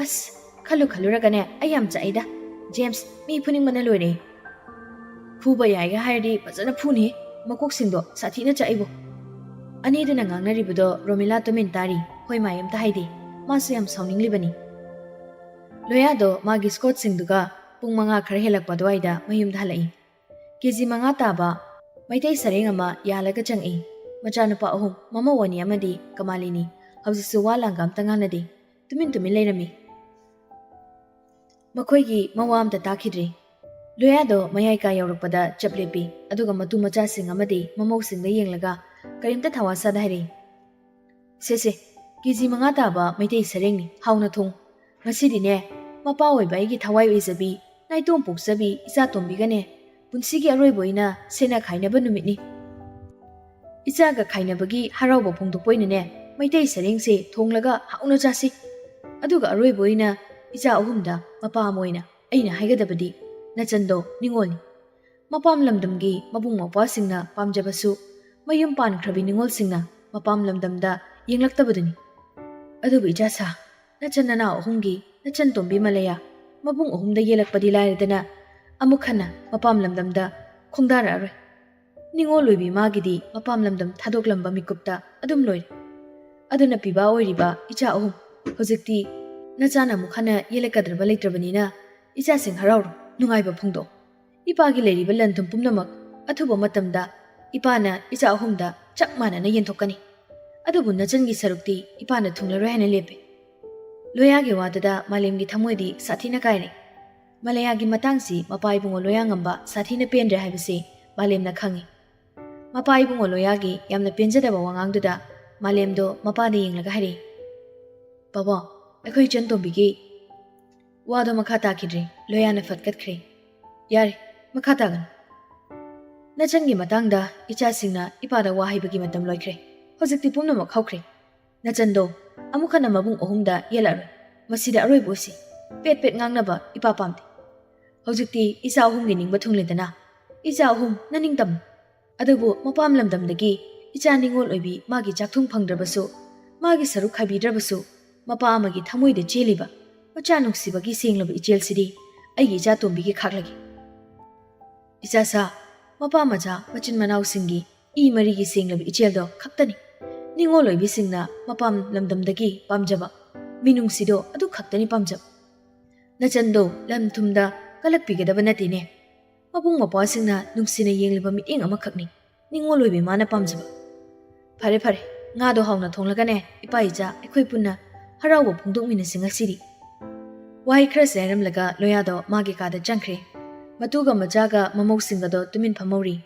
ꯑꯁ, ꯈꯜꯂꯨ ꯈꯜꯂꯨꯔꯒꯅꯦ, ꯑꯩ ꯌꯥꯝ ꯆꯥꯛꯏꯗ꯫ ꯖꯦꯝꯁ, ꯃꯤ ꯐꯨꯅꯤꯡꯕꯅ ꯂꯣꯏꯔꯦ꯫ ꯐꯨꯕ ꯌꯥꯏꯒ ꯍꯥꯏꯔꯗꯤ ꯐꯖꯅ ꯐꯨꯅꯤ꯫ ꯃꯀꯣꯛꯁꯤꯡꯗꯣ ꯁꯥꯊꯤꯅ ꯆꯥꯛꯏꯕꯣ꯫ ꯑꯅꯤꯗꯨꯅ ꯉꯥꯡꯅꯔꯤꯕꯗꯣ ꯔꯣꯃꯤꯂꯥ ꯇꯨꯃꯤꯟ ꯇꯥꯔꯤ꯫ ꯍꯣꯏ ꯃꯥꯏ ꯑꯝꯇ ꯍꯥꯏꯗꯦ꯫ ꯃꯥꯁꯨ ꯌꯥꯝ ꯁꯥꯎꯅꯤꯡꯂꯤꯕꯅꯤ꯫ ꯂꯣꯌꯥꯗꯣ ꯃꯥꯒꯤ ꯁ꯭ꯀꯣꯠꯁꯤꯡꯗꯨꯒ ꯄꯨꯡ ꯃꯉꯥ ꯈꯔ ꯍꯦꯜꯂꯛꯄ ꯑꯗꯨꯋꯥꯏꯗ ꯃꯌꯨꯝꯗ ꯍꯜꯂꯛꯏ꯫ ꯀꯦ ꯖꯤ ꯃꯉꯥ ꯇꯥꯕ ꯃꯩꯇꯩ ꯁꯔꯦꯡ ꯑꯃ ꯌꯥꯜꯂꯒ ꯆꯪꯉꯛꯏ꯫ ꯃꯆꯥꯅꯨꯄꯥ ꯑꯍꯨꯝ, ꯃꯃꯧ ꯑꯅꯤ ꯑꯃꯗꯤ ꯀꯃꯥꯂꯤꯅꯤ, ꯍꯧꯖꯤꯛꯁꯨ ꯋꯥ ꯂꯥꯡꯒ ꯑꯝꯇ ꯉꯥꯡꯅꯗꯦ꯫ ꯇꯨꯃꯤꯟ ꯇꯨꯃꯤꯟ ꯂꯩꯔꯝꯃꯤ꯫ ꯃꯈꯣꯏꯒꯤ ꯃꯋꯥ ꯑꯝꯇ ꯇꯥꯈꯤꯗ꯭ꯔꯦ꯫ ꯂꯣꯌꯥꯗꯣ ꯃꯌꯥꯏ ꯀꯥ ꯌꯧꯔꯛꯄꯗ ꯆꯞ ꯂꯦꯞꯄꯤ, ꯑꯗꯨꯒ ꯃꯇꯨ ꯃꯆꯥꯁꯤꯡ ꯑꯃꯗꯤ ꯃꯃꯧꯁꯤꯡꯗ ꯌꯦꯡꯂꯒ ꯀꯔꯤꯝꯇ ꯊꯋꯥ ꯁꯥꯗ ꯍꯥꯏꯔꯛꯏ꯫ "ꯁꯦ ꯁꯦ, ꯀꯦ ꯖꯤ ꯃꯉꯥ ꯇꯥꯕ ꯃꯩꯇꯩ ꯁꯔꯦꯡꯅꯤ, ꯍꯥꯎꯅ ꯊꯣꯡ꯫ ꯉꯁꯤꯗꯤꯅꯦ, ꯃꯄꯥ ꯑꯣꯏꯕ ꯑꯩꯒꯤ ꯊꯋꯥꯏ ꯑꯣꯏꯖꯕꯤ, ꯅꯥꯏꯇꯣꯝ ꯄꯣꯛꯆꯕꯤ ꯏꯆꯥ ꯇꯣꯝꯕꯤꯒꯅꯦ, ꯄꯨꯟꯁꯤꯒꯤ ꯑꯔꯣꯏꯕ ꯑꯣꯏꯅ ꯁꯦꯠꯅ ꯈꯥꯏꯅꯕ ꯅꯨꯃꯤꯠꯅꯤ꯫ ꯏꯆꯥꯒ ꯈꯥꯏꯅꯕꯒꯤ ꯍꯔꯥꯎꯕ ꯐꯣꯡꯗꯣꯛꯄ ꯑꯣꯏꯅꯅꯦ, ꯃꯩꯇꯩ ꯁꯔꯦꯡꯁꯦ ꯊꯣꯡꯂꯒ ꯍꯥꯎꯅ ꯆꯥꯁꯤ꯫ ꯑꯗꯨꯒ ꯑꯔꯣꯏꯕ ꯑꯣꯏꯅ ꯏꯆꯥ ꯑꯍꯨꯝꯗ ꯃꯄꯥ ꯑꯃ ꯑꯣꯏꯅ ꯑꯩꯅ ꯍꯥꯏꯒꯗꯕꯗꯤ, ꯅꯆꯟꯗꯣ ꯅꯤꯉꯣꯜꯅꯤ꯫ ꯃꯄꯥꯝ ꯂꯝꯗꯝꯒꯤ ꯃꯕꯨꯡ ꯃꯧꯄ꯭ꯋꯥꯁꯤꯡꯅ ꯄꯥꯝꯖꯕꯁꯨ ꯃꯌꯨꯝ ꯄꯥꯟꯈ꯭ꯔꯕꯤ ꯅꯤꯉꯣꯜꯁꯤꯡꯅ ꯃꯄꯥꯝ ꯂꯝꯗꯝꯗ ꯌꯦꯡꯂꯛꯇꯕꯗꯨꯅꯤ꯫ ꯑꯗꯨꯕꯨ ꯏꯆꯥꯁꯥ, ꯅꯆꯟ ꯅꯅꯥꯎ ꯑꯍꯨꯝꯒꯤ ꯅꯆꯟ ꯇꯣꯝꯕꯤ ꯃꯂꯌꯥ ꯃꯕꯨꯡ ꯑꯍꯨꯝꯗ ꯌꯦꯜꯂꯛꯄꯗꯤ ꯂꯥꯏꯔꯗꯅ, ꯑꯃꯨꯛ ꯍꯟꯅ ꯃꯄꯥꯝ ꯂꯝꯗꯝꯗ ꯈꯣꯡꯗꯥꯔꯛꯑꯔꯣꯏ꯫ ꯅꯤꯉꯣꯜ ꯑꯣꯏꯕꯤ ꯃꯥꯒꯤꯗꯤ ꯃꯄꯥꯝ ꯂꯝꯗꯝ ꯊꯥꯗꯣꯛꯂꯝꯕ ꯃꯤꯀꯨꯞꯇ ꯑꯗꯨꯝ ꯂꯣꯏꯔꯦ꯫ ꯑꯗꯨꯅ ꯄꯤꯕꯥ ꯑꯣꯏꯔꯤꯕ ꯏꯆꯥ ꯑꯍꯨꯝ, ꯍꯧꯖꯤꯛꯇꯤ ꯅꯆꯥꯅ ꯑꯃꯨꯛ ꯍꯟꯅ ꯌꯦꯜꯂꯛꯀꯗ꯭ꯔꯕ ꯂꯩꯇ꯭ꯔꯕꯅꯤꯅ, ꯏꯆꯥꯁꯤꯡ ꯍꯔꯥꯎꯔꯣ, ꯅꯨꯡꯉꯥꯏꯕ ꯐꯣꯡꯗꯣꯛꯑꯣ꯫ ꯏꯄꯥꯒꯤ ꯂꯩꯔꯤꯕ ꯂꯟ ꯊꯨꯝ ꯄꯨꯝꯅꯃꯛ ꯑꯊꯨꯕ ꯃꯇꯝꯗ ꯏꯄꯥꯅ ꯏꯆꯥ ꯑꯍꯨꯝꯗ ꯆꯞ ꯃꯥꯟꯅꯅ ꯌꯦꯟꯊꯣꯛꯀꯅꯤ꯫ ꯑꯗꯨꯕꯨ ꯅꯆꯟꯒꯤ ꯁꯔꯨꯛꯇꯤ ꯏꯄꯥꯅ ꯊꯨꯡꯂꯔꯣꯏ ꯍꯥꯏꯅ ꯂꯦꯞꯄꯦ꯫" ꯂꯣꯌꯥꯒꯤ ꯋꯥꯗꯨꯗ ꯃꯥꯂꯦꯝꯒꯤ ꯊꯃꯣꯏꯗꯤ ꯁꯥꯊꯤꯅ ꯀꯥꯏꯔꯦ꯫ ꯃꯂꯌꯥꯒꯤ ꯃꯇꯥꯡꯁꯤ ꯃꯄꯥ ꯏꯕꯨꯡꯉꯣ ꯂꯣꯌꯥꯉꯝꯕ ꯁꯥꯊꯤꯅ ꯄꯦꯟꯗ꯭ꯔꯦ ꯍꯥꯏꯕꯁꯤ ꯃꯥꯂꯦꯝꯅ ꯈꯪꯏ꯫ ꯃꯄꯥ ꯏꯕꯨꯡꯉꯣ ꯂꯣꯌꯥꯒꯤ ꯌꯥꯝꯅ ꯄꯦꯟꯖꯗꯕ ꯋꯥꯉꯥꯡꯗꯨꯗ ꯃꯥꯂꯦꯝꯗꯣ ꯃꯄꯥꯗ ꯌꯦꯡꯂꯒ ꯍꯥꯏꯔꯛꯏ, "ꯄꯥꯕꯨꯡ, ꯑꯩꯈꯣꯏ ꯏꯆꯟ ꯇꯣꯝꯕꯤꯒꯤ" ꯋꯥꯗꯣ ꯃꯈꯥ ꯇꯥꯈꯤꯗ꯭ꯔꯦ꯫ ꯂꯣꯌꯥꯅ ꯐꯠꯀꯠꯈ꯭ꯔꯦ꯫ "ꯌꯥꯔꯦ, ꯃꯈꯥ ꯇꯥꯒꯅꯨ꯫ ꯅꯆꯟꯒꯤ ꯃꯇꯥꯡꯗ ꯏꯆꯥꯁꯤꯡꯅ ꯏꯄꯥꯗ ꯋꯥ ꯍꯥꯏꯕꯒꯤ ꯃꯇꯝ ꯂꯣꯏꯈ꯭ꯔꯦ꯫ ꯍꯧꯖꯤꯛꯇꯤ ꯄꯨꯝꯅꯃꯛ ꯍꯧꯈ꯭ꯔꯦ꯫ ꯅꯆꯟꯗꯣ ꯑꯃꯨꯛ ꯍꯟꯅ ꯃꯕꯨꯡ ꯑꯍꯨꯝꯗ ꯌꯦꯜꯂꯛꯑꯔꯣꯏ꯫ ꯃꯁꯤꯗ ꯑꯔꯣꯏꯕ ꯑꯣꯏꯁꯤ꯫ ꯄꯦꯠ ꯄꯦꯠ ꯉꯥꯡꯅꯕ ꯏꯄꯥ ꯄꯥꯝꯗꯦ꯫ ꯍꯧꯖꯤꯛꯇꯤ ꯏꯆꯥ ꯑꯍꯨꯝꯒꯤ ꯅꯤꯡꯕ ꯊꯨꯡꯂꯦꯗꯅ꯫ ꯏꯆꯥ ꯑꯍꯨꯝ ꯅꯅꯤꯡ ꯇꯝꯃꯨ꯫ ꯑꯗꯨꯕꯨ ꯃꯄꯥꯝ ꯂꯝꯗꯝꯗꯒꯤ ꯏꯆꯥ ꯅꯤꯉꯣꯜ ꯑꯣꯏꯕꯤ ꯃꯥꯒꯤ ꯆꯥꯛꯊꯨꯡ ꯐꯪꯗ꯭ꯔꯕꯁꯨ, ꯃꯥꯒꯤ ꯁꯔꯨꯛ ꯈꯥꯏꯕꯤꯗ꯭ꯔꯕꯁꯨ, ꯃꯄꯥ ꯑꯃꯒꯤ ꯊꯃꯣꯏꯗ ꯆꯦꯜꯂꯤꯕ ꯃꯆꯥ ꯅꯨꯡꯁꯤꯕꯒꯤ ꯁꯦꯡꯂꯕ ꯏꯆꯦꯜꯁꯤꯗꯤ ꯑꯩꯒꯤ ꯏꯆꯥ ꯇꯣꯝꯕꯤꯒꯤ ꯈꯥꯛꯂꯒꯦ꯫ ꯏꯆꯥꯁꯥ, ꯃꯄꯥ ꯃꯆꯥ ꯃꯆꯤꯟ ꯃꯅꯥꯎꯁꯤꯡꯒꯤ ꯏ ꯃꯔꯤꯒꯤ ꯁꯦꯡꯂꯕ ꯏꯆꯦꯜꯗꯣ ꯈꯛꯇꯅꯤ꯫ ꯅꯤꯉꯣꯜ ꯑꯣꯏꯕꯤꯁꯤꯡꯅ ꯃꯄꯥꯝ ꯂꯝꯗꯝꯗꯒꯤ ꯄꯥꯝꯖꯕ ꯃꯤꯅꯨꯡꯁꯤꯗꯣ ꯑꯗꯨ ꯈꯛꯇꯅꯤ ꯄꯥꯝꯖꯕ꯫ ꯅꯆꯟꯗꯣ ꯂꯝ ꯊꯨꯝꯗ ꯀꯜꯂꯛꯄꯤꯒꯗꯕ ꯅꯠꯇꯦꯅꯦ꯫ ꯃꯕꯨꯡ ꯃꯧꯄ꯭ꯋꯥꯁꯤꯡꯅ ꯅꯨꯡꯁꯤꯅ ꯌꯦꯡꯂꯤꯕ ꯃꯤꯠꯌꯦꯡ ꯑꯃꯈꯛꯅꯤ ꯅꯤꯉꯣꯜ ꯑꯣꯏꯕꯤ ꯃꯥꯅ ꯄꯥꯝꯖꯕ꯫ ꯐꯔꯦ ꯐꯔꯦ, ꯉꯥꯗꯣ ꯍꯥꯎꯅ ꯊꯣꯡꯂꯒꯅꯦ, ꯏꯄꯥ ꯏꯆꯥ ꯑꯩꯈꯣꯏ ꯄꯨꯟꯅ ꯍꯔꯥꯎꯕ ꯐꯣꯡꯗꯣꯛꯃꯤꯟꯅꯁꯤ ꯉꯁꯤꯗꯤ꯫ ꯋꯥꯍꯩ ꯈꯔ ꯁꯦ ꯍꯥꯏꯔꯝꯂꯒ ꯂꯣꯌꯥꯗꯣ ꯃꯥꯒꯤ ꯀꯥꯗ ꯆꯪꯈ꯭ꯔꯦ꯫ ꯃꯇꯨꯒ ꯃꯆꯥꯒ ꯃꯃꯧꯁꯤꯡꯒꯗꯣ ꯇꯨꯃꯤꯟ ꯐꯝꯍꯧꯔꯤ꯫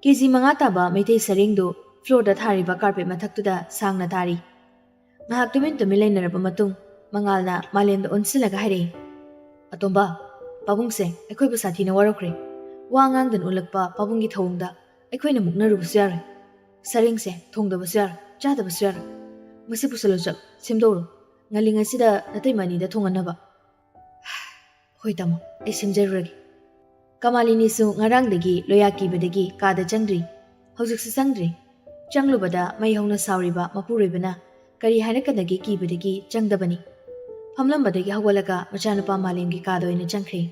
ꯀꯦ ꯖꯤ ꯃꯉꯥ ꯇꯥꯕ ꯃꯩꯇꯩ ꯁꯔꯦꯡꯗꯨ ꯐ꯭ꯂꯣꯔꯗ ꯊꯥꯔꯤꯕ ꯀꯥꯔꯄꯦꯠ ꯃꯊꯛꯇꯨꯗ ꯁꯥꯡꯅ ꯇꯥꯔꯤ꯫ ꯉꯥꯏꯍꯥꯛ ꯇꯨꯃꯤꯟ ꯇꯨꯃꯤꯟ ꯂꯩꯅꯔꯕ ꯃꯇꯨꯡ, ꯃꯉꯥꯜꯅ ꯃꯥꯂꯦꯝꯗ ꯑꯣꯟꯁꯤꯜꯂꯒ ꯍꯥꯏꯔꯛꯏ, "ꯑꯇꯣꯝꯕ, ꯄꯥꯕꯨꯡꯁꯦ ꯑꯩꯈꯣꯏꯕꯨ ꯁꯥꯊꯤꯅ ꯋꯥꯔꯧꯈ꯭ꯔꯦ꯫ ꯋꯥ ꯉꯥꯡꯗꯅ ꯎꯠꯂꯛꯄ ꯄꯥꯕꯨꯡꯒꯤ ꯊꯧꯑꯣꯡꯗ ꯑꯩꯈꯣꯏꯅ ꯃꯨꯛꯅꯔꯨꯕꯁꯨ ꯌꯥꯔꯣꯏ꯫ ꯁꯔꯦꯡꯁꯦ ꯊꯣꯡꯗꯕꯁꯨ ꯌꯥꯔꯣꯏ, ꯆꯥꯗꯕꯁꯨ ꯌꯥꯔꯣꯏ꯫ ꯃꯁꯤ ꯄꯨꯁꯜꯂꯨ ꯆꯠꯂꯨ, ꯁꯦꯝꯗꯣꯛꯎꯔꯣ꯫ ꯉꯜꯂꯤꯉꯩꯁꯤꯗ ꯅꯇꯩꯃ ꯑꯅꯤꯗ ꯊꯣꯡꯍꯟꯅꯕ꯫" "ꯍꯣꯏ ꯇꯥꯃꯣ, ꯑꯩ ꯁꯦꯝꯖꯔꯨꯔꯒꯦ꯫" ꯀꯃꯥꯂꯤꯅꯤꯁꯨ ꯉꯔꯥꯡꯗꯒꯤ ꯂꯣꯌꯥ ꯀꯤꯕꯗꯒꯤ ꯀꯥꯗ ꯆꯪꯗ꯭ꯔꯤ꯫ ꯍꯧꯖꯤꯛꯁꯨ ꯆꯪꯗ꯭ꯔꯤ꯫ ꯆꯪꯂꯨꯕꯗ ꯃꯩ ꯍꯧꯅ ꯁꯥꯎꯔꯤꯕ ꯃꯄꯨꯔꯣꯏꯕꯅ ꯀꯔꯤ ꯍꯥꯏꯔꯛꯀꯗꯒꯦ ꯀꯤꯕꯗꯒꯤ ꯆꯪꯗꯕꯅꯤ꯫ ꯐꯝꯂꯝꯕꯗꯒꯤ ꯍꯧꯒꯠꯂꯒ ꯃꯆꯥꯅꯨꯄꯥ ꯃꯥꯂꯦꯝꯒꯤ ꯀꯥꯗ ꯑꯣꯏꯅ ꯆꯪꯈ꯭ꯔꯦ꯫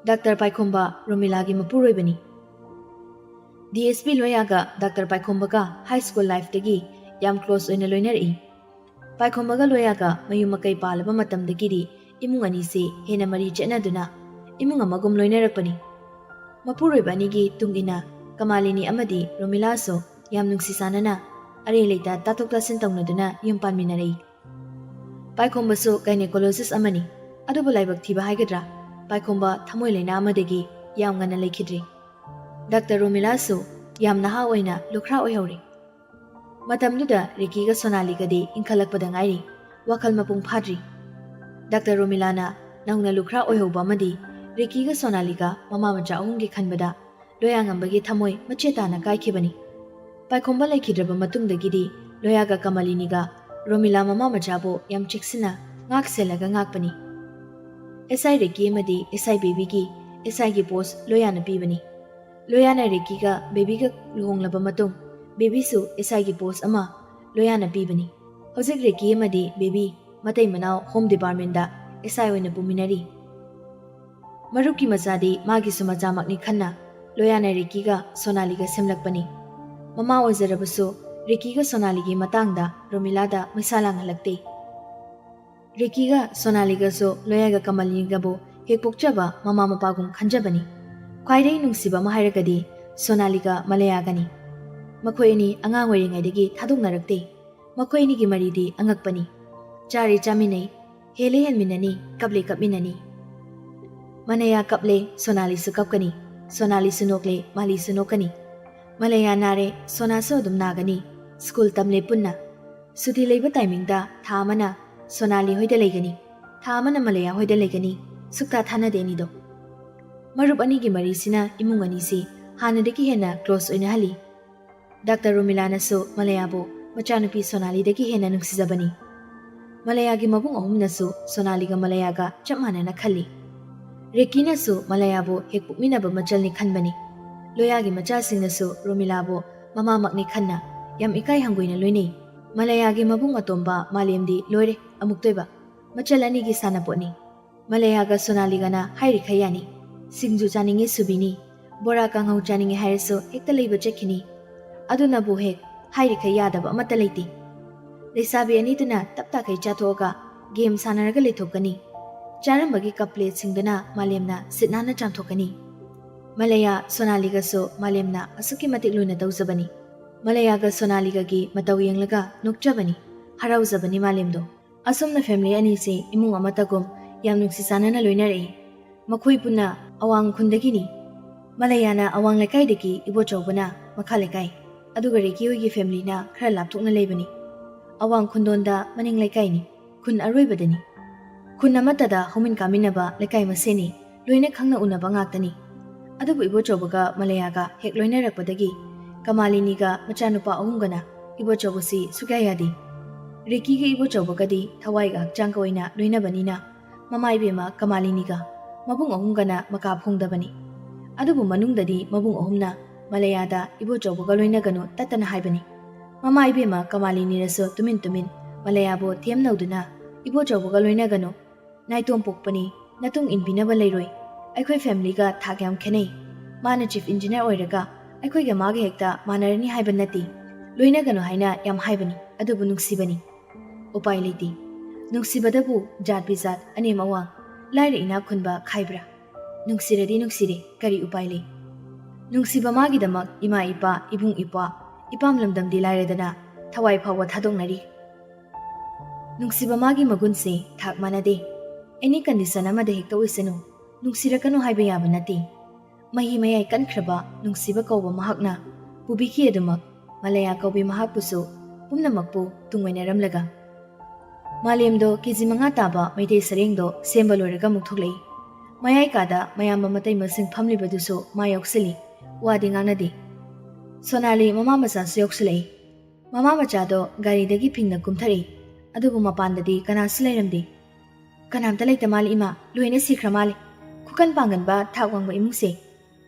ꯗꯥꯛꯇꯔ ꯄꯥꯏꯈꯣꯝꯕ ꯔꯣꯃꯤꯂꯥꯒꯤ ꯃꯄꯨꯔꯣꯏꯕꯅꯤ꯫ ꯗꯤ ꯑꯦꯁ ꯄꯤ ꯂꯣꯌꯥꯒ ꯗꯥꯛꯇꯔ ꯄꯥꯏꯈꯣꯝꯕꯒ ꯍꯥꯏ ꯁ꯭ꯀꯨꯜ ꯂꯥꯏꯐꯇꯒꯤ ꯌꯥꯝ ꯀ꯭ꯂꯣꯁ ꯑꯣꯏꯅ ꯂꯣꯏꯅꯔꯛꯏ꯫ ꯄꯥꯏꯈꯣꯝꯕꯒ ꯂꯣꯌꯥꯒ ꯃꯌꯨꯝ ꯃꯀꯩ ꯄꯥꯜꯂꯕ ꯃꯇꯝꯗꯒꯤꯗꯤ ꯏꯃꯨꯡ ꯑꯅꯤꯁꯤ ꯍꯦꯟꯅ ꯃꯔꯤ ꯆꯦꯠꯅꯗꯨꯅ ꯏꯃꯨꯡ ꯑꯃꯒꯨꯝ ꯂꯣꯏꯅꯔꯛꯄꯅꯤ꯫ ꯃꯄꯨꯔꯣꯏꯕ ꯑꯅꯤꯒꯤ ꯇꯨꯡ ꯏꯟꯅ ꯀꯃꯥꯂꯤꯅꯤ ꯑꯃꯗꯤ ꯔꯣꯃꯤꯂꯥꯁꯨ ꯌꯥꯝ ꯅꯨꯡꯁꯤ ꯆꯥꯟꯅꯅ ꯑꯔꯩ ꯂꯩꯇ ꯇꯥꯊꯣꯛ ꯇꯥꯁꯤꯟ ꯇꯧꯅꯗꯨꯅ ꯌꯨꯝ ꯄꯥꯟꯃꯤꯟꯅꯔꯛꯏ꯫ ꯄꯥꯏꯈꯣꯝꯕꯁꯨ ꯒꯥꯏꯅꯦꯀꯣꯂꯣꯖꯤꯁ ꯑꯃꯅꯤ꯫ ꯑꯗꯨꯕꯨ ꯂꯥꯏꯕꯛ ꯊꯤꯕ ꯍꯥꯏꯒꯗ꯭ꯔꯥ, ꯄꯥꯏꯈꯣꯝꯕ ꯊꯃꯣꯏ ꯂꯥꯏꯅꯥ ꯑꯃꯗꯒꯤ ꯌꯥꯝ ꯉꯟꯅ ꯂꯩꯈꯤꯗ꯭ꯔꯤ꯫ ꯗꯥꯛꯇꯔ ꯔꯣꯃꯤꯂꯥꯁꯨ ꯌꯥꯝ ꯅꯍꯥ ꯑꯣꯏꯅ ꯂꯨꯈ꯭ꯔꯥ ꯑꯣꯏꯍꯧꯔꯤ꯫ ꯃꯇꯝꯗꯨꯗ ꯔꯤꯀꯤꯒ ꯁꯣꯅꯥꯂꯤꯒꯗꯤ ꯏꯟꯈꯠꯂꯛꯄꯗ ꯉꯥꯏꯔꯤ, ꯋꯥꯈꯜ ꯃꯄꯨꯡ ꯐꯥꯗ꯭ꯔꯤ꯫ ꯗꯥꯛꯇꯔ ꯔꯣꯃꯤꯂꯥꯅ ꯅꯧꯅ ꯂꯨꯈ꯭ꯔꯥ ꯑꯣꯏꯍꯧꯕ ꯑꯃꯗꯤ ꯔꯤꯀꯤꯒ ꯁꯣꯅꯥꯂꯤꯒ ꯃꯃꯥ ꯃꯆꯥ ꯑꯍꯨꯝꯒꯤ ꯈꯟꯕꯗ ꯂꯣꯌꯥꯉꯝꯕꯒꯤ ꯊꯃꯣꯏ ꯃꯆꯦꯠ ꯇꯥꯅ ꯀꯥꯏꯈꯤꯕꯅꯤ꯫ ꯄꯥꯏꯈꯣꯝꯕ ꯂꯩꯈꯤꯗ꯭ꯔꯕ ꯃꯇꯨꯡꯗꯒꯤꯗꯤ ꯂꯣꯌꯥꯒ ꯀꯃꯂꯤꯅꯤꯒ ꯔꯣꯃꯤꯂꯥ ꯃꯃꯥ ꯃꯆꯥꯕꯨ ꯌꯥꯝ ꯆꯦꯛꯁꯤꯟꯅ ꯉꯥꯛ ꯁꯦꯜꯂꯒ ꯉꯥꯛꯄꯅꯤ꯫ ꯑꯦꯁ ꯑꯥꯏ ꯔꯤꯀꯤ ꯑꯃꯗꯤ ꯑꯦꯁ ꯑꯥꯏ ꯕꯦꯕꯤꯒꯤ ꯑꯦꯁ ꯑꯥꯏꯒꯤ ꯄꯣꯁ ꯂꯣꯌꯥꯅ ꯄꯤꯕꯅꯤ꯫ ꯂꯣꯌꯥꯅ ꯔꯤꯀꯤꯒ ꯕꯦꯕꯤꯒ ꯂꯨꯍꯣꯡꯂꯕ ꯃꯇꯨꯡ ꯕꯦꯕꯤꯁꯨ ꯑꯦꯁ ꯑꯥꯏꯒꯤ ꯄꯣꯁ ꯑꯃ ꯂꯣꯌꯥꯅ ꯄꯤꯕꯅꯤ꯫ ꯍꯧꯖꯤꯛ ꯔꯤꯀꯤ ꯑꯃꯗꯤ ꯕꯦꯕꯤ ꯃꯇꯩ ꯃꯅꯥꯎ ꯍꯣꯝ ꯗꯤꯄꯥꯔꯠꯃꯦꯟꯗ ꯑꯦꯁ ꯑꯥꯏ ꯑꯣꯏꯅ ꯄꯨꯃꯤꯟꯅꯔꯤ꯫ ꯃꯔꯨꯞꯀꯤ ꯃꯆꯥꯗꯤ ꯃꯥꯒꯤꯁꯨ ꯃꯆꯥꯃꯛꯅꯤ ꯈꯟꯅ ꯂꯣꯌꯥꯅ ꯔꯤꯀꯤꯒ ꯁꯣꯅꯥꯂꯤꯒ ꯁꯦꯝꯂꯛꯄꯅꯤ꯫ ꯃꯃꯥ ꯑꯣꯏꯖꯔꯕꯁꯨ ꯔꯤꯀꯤꯒ ꯁꯣꯅꯥꯂꯤꯒꯤ ꯃꯇꯥꯡꯗ ꯔꯣꯃꯤꯂꯥꯗ ꯃꯩꯁꯥ ꯂꯥꯡꯍꯜꯂꯛꯇꯦ꯫ ꯔꯤꯀꯤꯒ ꯁꯣꯅꯥꯂꯤꯒꯁꯨ ꯂꯣꯌꯥꯒ ꯀꯃꯂꯤꯒꯕꯨ ꯍꯦꯛ ꯄꯣꯛꯆꯕ ꯃꯃꯥ ꯃꯄꯥꯒꯨꯝ ꯈꯟꯖꯕꯅꯤ꯫ ꯈ꯭ꯋꯥꯏꯗꯒꯤ ꯅꯨꯡꯁꯤꯕ ꯑꯃ ꯍꯥꯏꯔꯒꯗꯤ ꯁꯣꯅꯥꯂꯤꯒ ꯃꯂꯌꯥꯒꯅꯤ꯫ ꯃꯈꯣꯏ ꯑꯅꯤ ꯑꯉꯥꯡ ꯑꯣꯏꯔꯤꯉꯩꯗꯒꯤ ꯊꯥꯗꯣꯛꯅꯔꯛꯇꯦ꯫ ꯃꯈꯣꯏ ꯑꯅꯤꯒꯤ ꯃꯔꯤꯗꯤ ꯑꯉꯛꯄꯅꯤ꯫ ꯆꯥꯔꯤ ꯆꯥꯃꯤꯟꯅꯩ, ꯍꯦꯜꯂꯤ ꯍꯦꯟꯃꯤꯟꯅꯅꯤ, ꯀꯞꯂꯤ ꯀꯞꯃꯤꯟꯅꯅꯤ꯫ ꯃꯅꯌꯥ ꯀꯞꯂꯦ, ꯁꯣꯅꯥꯂꯤꯁꯨ ꯀꯞꯀꯅꯤ꯫ ꯁꯣꯅꯥꯂꯤꯁꯨ ꯅꯣꯛꯂꯦ, ꯃꯥꯂꯤꯁꯨ ꯅꯣꯛꯀꯅꯤ꯫ ꯃꯂꯌꯥ ꯅꯥꯔꯦ, ꯁꯣꯅꯥꯁꯨ ꯑꯗꯨꯝ ꯅꯥꯒꯅꯤ꯫ ꯁ꯭ꯀꯨꯜ ꯇꯝꯂꯦ ꯄꯨꯟꯅ꯫ ꯁꯨꯇꯤ ꯂꯩꯕ ꯇꯥꯏꯃꯤꯡꯗ ꯊꯥ ꯑꯃꯅ ꯁꯣꯅꯥꯂꯤ ꯍꯣꯏꯗ ꯂꯩꯒꯅꯤ, ꯊꯥ ꯑꯃꯅ ꯃꯂꯌꯥ ꯍꯣꯏꯗ ꯂꯩꯒꯅꯤ꯫ ꯁꯨꯛꯊꯥ ꯊꯥꯅꯗꯦ ꯑꯅꯤꯗꯣ꯫ ꯃꯔꯨꯞ ꯑꯅꯤꯒꯤ ꯃꯔꯤꯁꯤꯅ ꯏꯃꯨꯡ ꯑꯅꯤꯁꯤ ꯍꯥꯟꯅꯗꯒꯤ ꯍꯦꯟꯅ ꯀ꯭ꯂꯣꯁ ꯑꯣꯏꯅꯍꯜꯂꯤ꯫ ꯗꯥꯛꯇꯔ ꯔꯣꯃꯤꯂꯥꯅꯁꯨ ꯃꯂꯌꯥꯕꯨ ꯃꯆꯥꯅꯨꯄꯤ ꯁꯣꯅꯥꯂꯤꯗꯒꯤ ꯍꯦꯟꯅ ꯅꯨꯡꯁꯤꯖꯕꯅꯤ꯫ ꯃꯂꯌꯥꯒꯤ ꯃꯕꯨꯡ ꯑꯍꯨꯝꯅꯁꯨ ꯁꯣꯅꯥꯂꯤꯒ ꯃꯂꯌꯥꯒ ꯆꯞ ꯃꯥꯟꯅꯅ ꯈꯜꯂꯤ꯫ ꯔꯤꯀꯤꯅꯁꯨ ꯃꯂꯌꯥꯕꯨ ꯍꯦꯛ ꯄꯣꯛꯃꯤꯟꯅꯕ ꯃꯆꯜꯅꯤ ꯈꯟꯕꯅꯤ꯫ ꯂꯣꯌꯥꯒꯤ ꯃꯆꯥꯁꯤꯡꯅꯁꯨ ꯔꯣꯃꯤꯂꯥꯕꯨ ꯃꯃꯥꯃꯛꯅꯤ ꯈꯟꯅ ꯌꯥꯝ ꯏꯀꯥꯏ ꯍꯪꯒꯣꯏꯅ ꯂꯣꯏꯅꯩ꯫ ꯃꯂꯌꯥꯒꯤ ꯃꯕꯨꯡ ꯑꯇꯣꯝꯕ ꯃꯥꯂꯦꯝꯗꯤ ꯂꯣꯏꯔꯦ ꯑꯃꯨꯛꯇꯣꯏꯕ꯫ ꯃꯆꯜ ꯑꯅꯤꯒꯤ ꯁꯥꯟꯅꯄꯣꯠꯅꯤ꯫ ꯃꯂꯌꯥꯒ ꯁꯣꯅꯥꯂꯤꯒꯅ ꯍꯥꯏꯔꯤꯈꯩ ꯌꯥꯅꯤ꯫ ꯁꯤꯡꯖꯨ ꯆꯥꯅꯤꯡꯉꯦ ꯁꯨꯕꯤꯅꯤ, ꯕꯣꯔꯥ ꯀꯥꯡꯍꯧ ꯆꯥꯅꯤꯡꯉꯦ ꯍꯥꯏꯔꯁꯨ ꯍꯦꯛꯇ ꯂꯩꯕ ꯆꯠꯈꯤꯅꯤ꯫ ꯑꯗꯨꯅꯕꯨ ꯍꯦꯛ ꯍꯥꯏꯔꯤꯈꯩ ꯌꯥꯗꯕ ꯑꯃꯠꯇ ꯂꯩꯇꯦ꯫ ꯂꯩꯁꯥꯕꯤ ꯑꯅꯤꯗꯨꯅ ꯇꯞ ꯇꯥꯈꯩ ꯆꯥꯊꯣꯛꯑꯒ ꯒꯦꯝ ꯁꯥꯟꯅꯔꯒ ꯂꯩꯊꯣꯛꯀꯅꯤ꯫ ꯆꯥꯔꯝꯕꯒꯤ ꯀꯞ ꯄ꯭ꯂꯦꯠꯁꯤꯡꯗꯨꯅ ꯃꯥꯂꯦꯝꯅ ꯁꯤꯠ ꯅꯥꯟꯅ ꯆꯥꯝꯊꯣꯛꯀꯅꯤ꯫ ꯃꯂꯌꯥ ꯁꯣꯅꯥꯂꯤꯒꯁꯨ ꯃꯥꯂꯦꯝꯅ ꯑꯁꯨꯛꯀꯤ ꯃꯇꯤꯛ ꯂꯨꯅ ꯇꯧꯖꯕꯅꯤ꯫ ꯃꯂꯌꯥꯒ ꯁꯣꯅꯥꯂꯤꯒꯒꯤ ꯃꯇꯧ ꯌꯦꯡꯂꯒ ꯅꯣꯛꯆꯕꯅꯤ, ꯍꯔꯥꯎꯖꯕꯅꯤ ꯃꯥꯂꯦꯝꯗꯣ꯫ ꯑꯁꯨꯝꯅ ꯐꯦꯃꯤꯂꯤ ꯑꯅꯤꯁꯤ ꯏꯃꯨꯡ ꯑꯃꯠꯇꯒꯨꯝ ꯌꯥꯝ ꯅꯨꯡꯁꯤ ꯆꯥꯟꯅꯅ ꯂꯣꯏꯅꯔꯛꯏ꯫ ꯃꯈꯣꯏ ꯄꯨꯟꯅ ꯑꯋꯥꯡ ꯈꯨꯟꯗꯒꯤꯅꯤ꯫ ꯃꯂꯩꯌꯥꯅ ꯑꯋꯥꯡ ꯂꯩꯀꯥꯏꯗꯒꯤ ꯏꯕꯣꯆꯧꯕꯅ ꯃꯈꯥ ꯂꯩꯀꯥꯏ, ꯑꯗꯨꯒ ꯔꯦꯀꯤ ꯍꯣꯏꯒꯤ ꯐꯦꯃꯤꯂꯤꯅ ꯈꯔ ꯂꯥꯞꯊꯣꯛꯅ ꯂꯩꯕꯅꯤ꯫ ꯑꯋꯥꯡ ꯈꯨꯟꯗꯣꯟꯗ ꯃꯅꯤꯡ ꯂꯩꯀꯥꯏꯅꯤ, ꯈꯨꯟ ꯑꯔꯣꯏꯕꯗꯅꯤ꯫ ꯈꯨꯟ ꯑꯃꯠꯇꯗ ꯍꯧꯃꯤꯟ ꯀꯥꯃꯤꯟꯅꯕ ꯂꯩꯀꯥꯏ ꯃꯁꯦꯟꯅꯤ, ꯂꯣꯏꯅ ꯈꯪꯅ ꯎꯅꯕ ꯉꯥꯛꯇꯅꯤ꯫ ꯑꯗꯨꯕꯨ ꯏꯕꯣꯆꯧꯕꯒ ꯃꯂꯩꯌꯥꯒ ꯍꯦꯛ ꯂꯣꯏꯅꯔꯛꯄꯗꯒꯤ ꯀꯃꯥꯂꯤꯅꯤꯒ ꯃꯆꯥꯅꯨꯄꯥ ꯑꯍꯨꯝꯒꯅ ꯏꯕꯣꯆꯧꯕꯁꯤ ꯁꯨꯛꯌꯥ ꯌꯥꯗꯦ꯫ ꯔꯦꯀꯤꯒ ꯏꯕꯣꯆꯧꯕꯒꯗꯤ ꯊꯋꯥꯏꯒ ꯍꯛꯆꯥꯡꯒ ꯑꯣꯏꯅ ꯂꯣꯏꯅꯕꯅꯤꯅ ꯃꯃꯥ ꯏꯕꯦꯝꯃ ꯀꯃꯥꯂꯤꯅꯤꯒ ꯃꯕꯨꯡ ꯑꯍꯨꯝꯒꯅ ꯃꯀꯥ ꯐꯣꯡꯗꯕꯅꯤ꯫ ꯑꯗꯨꯕꯨ ꯃꯅꯨꯡꯗꯗꯤ ꯃꯕꯨꯡ ꯑꯍꯨꯝꯅ ꯃꯂꯩꯌꯥꯗ ꯏꯕꯣꯆꯧꯕꯒ ꯂꯣꯏꯅꯒꯅꯨ ꯇꯠꯇꯅ ꯍꯥꯏꯕꯅꯤ꯫ ꯃꯃꯥ ꯏꯕꯦꯝꯃ ꯀꯃꯥꯂꯤꯅꯤꯅꯁꯨ ꯇꯨꯃꯤꯟ ꯇꯨꯃꯤꯟ ꯃꯂꯩꯌꯥꯕꯨ ꯊꯦꯝꯅꯧꯗꯨꯅ ꯏꯕꯣꯆꯧꯕꯒ ꯂꯣꯏꯅꯒꯅꯨ, ꯅꯥꯏꯇꯣꯝ ꯄꯣꯛꯄꯅꯤ, ꯅꯇꯨꯡ ꯏꯟꯕꯤꯅꯕ ꯂꯩꯔꯣꯏ꯫ ꯑꯩꯈꯣꯏ ꯐꯦꯃꯤꯂꯤꯒ ꯊꯥꯛ ꯌꯥꯝ ꯈꯦꯠꯅꯩ꯫ ꯃꯥꯅ ꯆꯤꯐ ꯏꯟꯖꯤꯅꯤꯌꯔ ꯑꯣꯏꯔꯒ ꯑꯩꯈꯣꯏꯒ ꯃꯥꯒ ꯍꯦꯛꯇ ꯃꯥꯟꯅꯔꯅꯤ ꯍꯥꯏꯕ ꯅꯠꯇꯦ꯫ ꯂꯣꯏꯅꯒꯅꯨ ꯍꯥꯏꯅ ꯌꯥꯝ ꯍꯥꯏꯕꯅꯤ, ꯑꯗꯨꯕꯨ ꯅꯨꯡꯁꯤꯕꯅꯤ꯫ ꯎꯄꯥꯏ ꯂꯩꯇꯦ꯫ ꯅꯨꯡꯁꯤꯕꯗꯕꯨ ꯖꯥꯠ ꯕꯤꯖꯥꯠ, ꯑꯅꯦꯝ ꯑꯋꯥꯡ, ꯂꯥꯏꯔ ꯏꯅꯥꯛ ꯈꯨꯟꯕ ꯈꯥꯏꯕ꯭ꯔꯥ? ꯅꯨꯡꯁꯤꯔꯗꯤ ꯅꯨꯡꯁꯤꯔꯦ, ꯀꯔꯤ ꯎꯄꯥꯏ ꯂꯩ? ꯅꯨꯡꯁꯤꯕ ꯃꯥꯒꯤꯗꯃꯛ ꯏꯃꯥ ꯏꯄꯥ, ꯏꯕꯨꯡ ꯏꯄ꯭ꯋꯥ, ꯏꯄꯥꯝ ꯂꯝꯗꯝꯗꯤ ꯂꯥꯏꯔꯗꯅ ꯊꯋꯥꯏ ꯐꯥꯎꯕ ꯊꯥꯗꯣꯛꯅꯔꯤ꯫ ꯅꯨꯡꯁꯤꯕ ꯃꯥꯒꯤ ꯃꯒꯨꯟꯁꯦ ꯊꯥꯛ ꯃꯥꯟꯅꯗꯦ꯫ ꯑꯦꯅꯤ ꯀꯟꯗꯤꯁꯟ ꯑꯃꯗ ꯍꯦꯛꯇ ꯑꯣꯏꯁꯅꯨ, ꯅꯨꯡꯁꯤꯔꯛꯀꯅꯨ ꯍꯥꯏꯕ ꯌꯥꯕ ꯅꯠꯇꯦ꯫ ꯃꯍꯤ ꯃꯌꯥꯏ ꯀꯟꯈ꯭ꯔꯕ ꯅꯨꯡꯁꯤꯕ ꯀꯧꯕ ꯃꯍꯥꯛꯅ ꯄꯨꯕꯤꯈꯤ ꯑꯗꯨꯃꯛ ꯃꯂꯩꯌꯥ ꯀꯧꯕꯤ ꯃꯍꯥꯛꯄꯨꯁꯨ ꯄꯨꯝꯅꯃꯛꯄꯨ ꯇꯨꯡꯑꯣꯏꯅꯔꯝꯂꯒ꯫ ꯃꯥꯂꯦꯝꯗꯣ ꯀꯦ ꯖꯤ ꯃꯉꯥ ꯇꯥꯕ ꯃꯩꯇꯩ ꯁꯔꯦꯡꯗꯣ ꯁꯦꯝꯕ ꯂꯣꯏꯔꯒ ꯑꯃꯨꯛ ꯊꯣꯛꯂꯛꯏ꯫ ꯃꯌꯥꯏ ꯀꯥꯗ ꯃꯌꯥꯝꯕ ꯃꯇꯩꯃꯁꯤꯡ ꯐꯝꯂꯤꯕꯗꯨꯁꯨ ꯃꯥ ꯌꯥꯎꯁꯤꯜꯂꯤ꯫ ꯋꯥꯗꯤ ꯉꯥꯡꯅꯗꯦ꯫ ꯁꯣꯅꯥꯂꯤ ꯃꯃꯥ ꯃꯆꯥꯁꯨ ꯌꯥꯎꯁꯤꯜꯂꯛꯏ꯫ ꯃꯃꯥ ꯃꯆꯥꯗꯣ ꯒꯥꯔꯤꯗꯒꯤ ꯐꯤꯡꯅ ꯀꯨꯝꯊꯔꯛꯏ꯫ ꯑꯗꯨꯕꯨ ꯃꯄꯥꯟꯗꯗꯤ ꯀꯅꯥꯁꯨ ꯂꯩꯔꯝꯗꯦ꯫ "ꯀꯅꯥꯝꯇ ꯂꯩꯇ ꯃꯥꯜꯂꯤ ꯏꯃꯥ, ꯂꯣꯏꯅ ꯁꯤꯈ꯭ꯔ ꯃꯥꯜꯂꯤ꯫ ꯈꯨꯀꯟ ꯄꯥꯡꯒꯟꯕ ꯊꯥꯛ ꯋꯥꯡꯕ ꯏꯃꯨꯡꯁꯦ꯫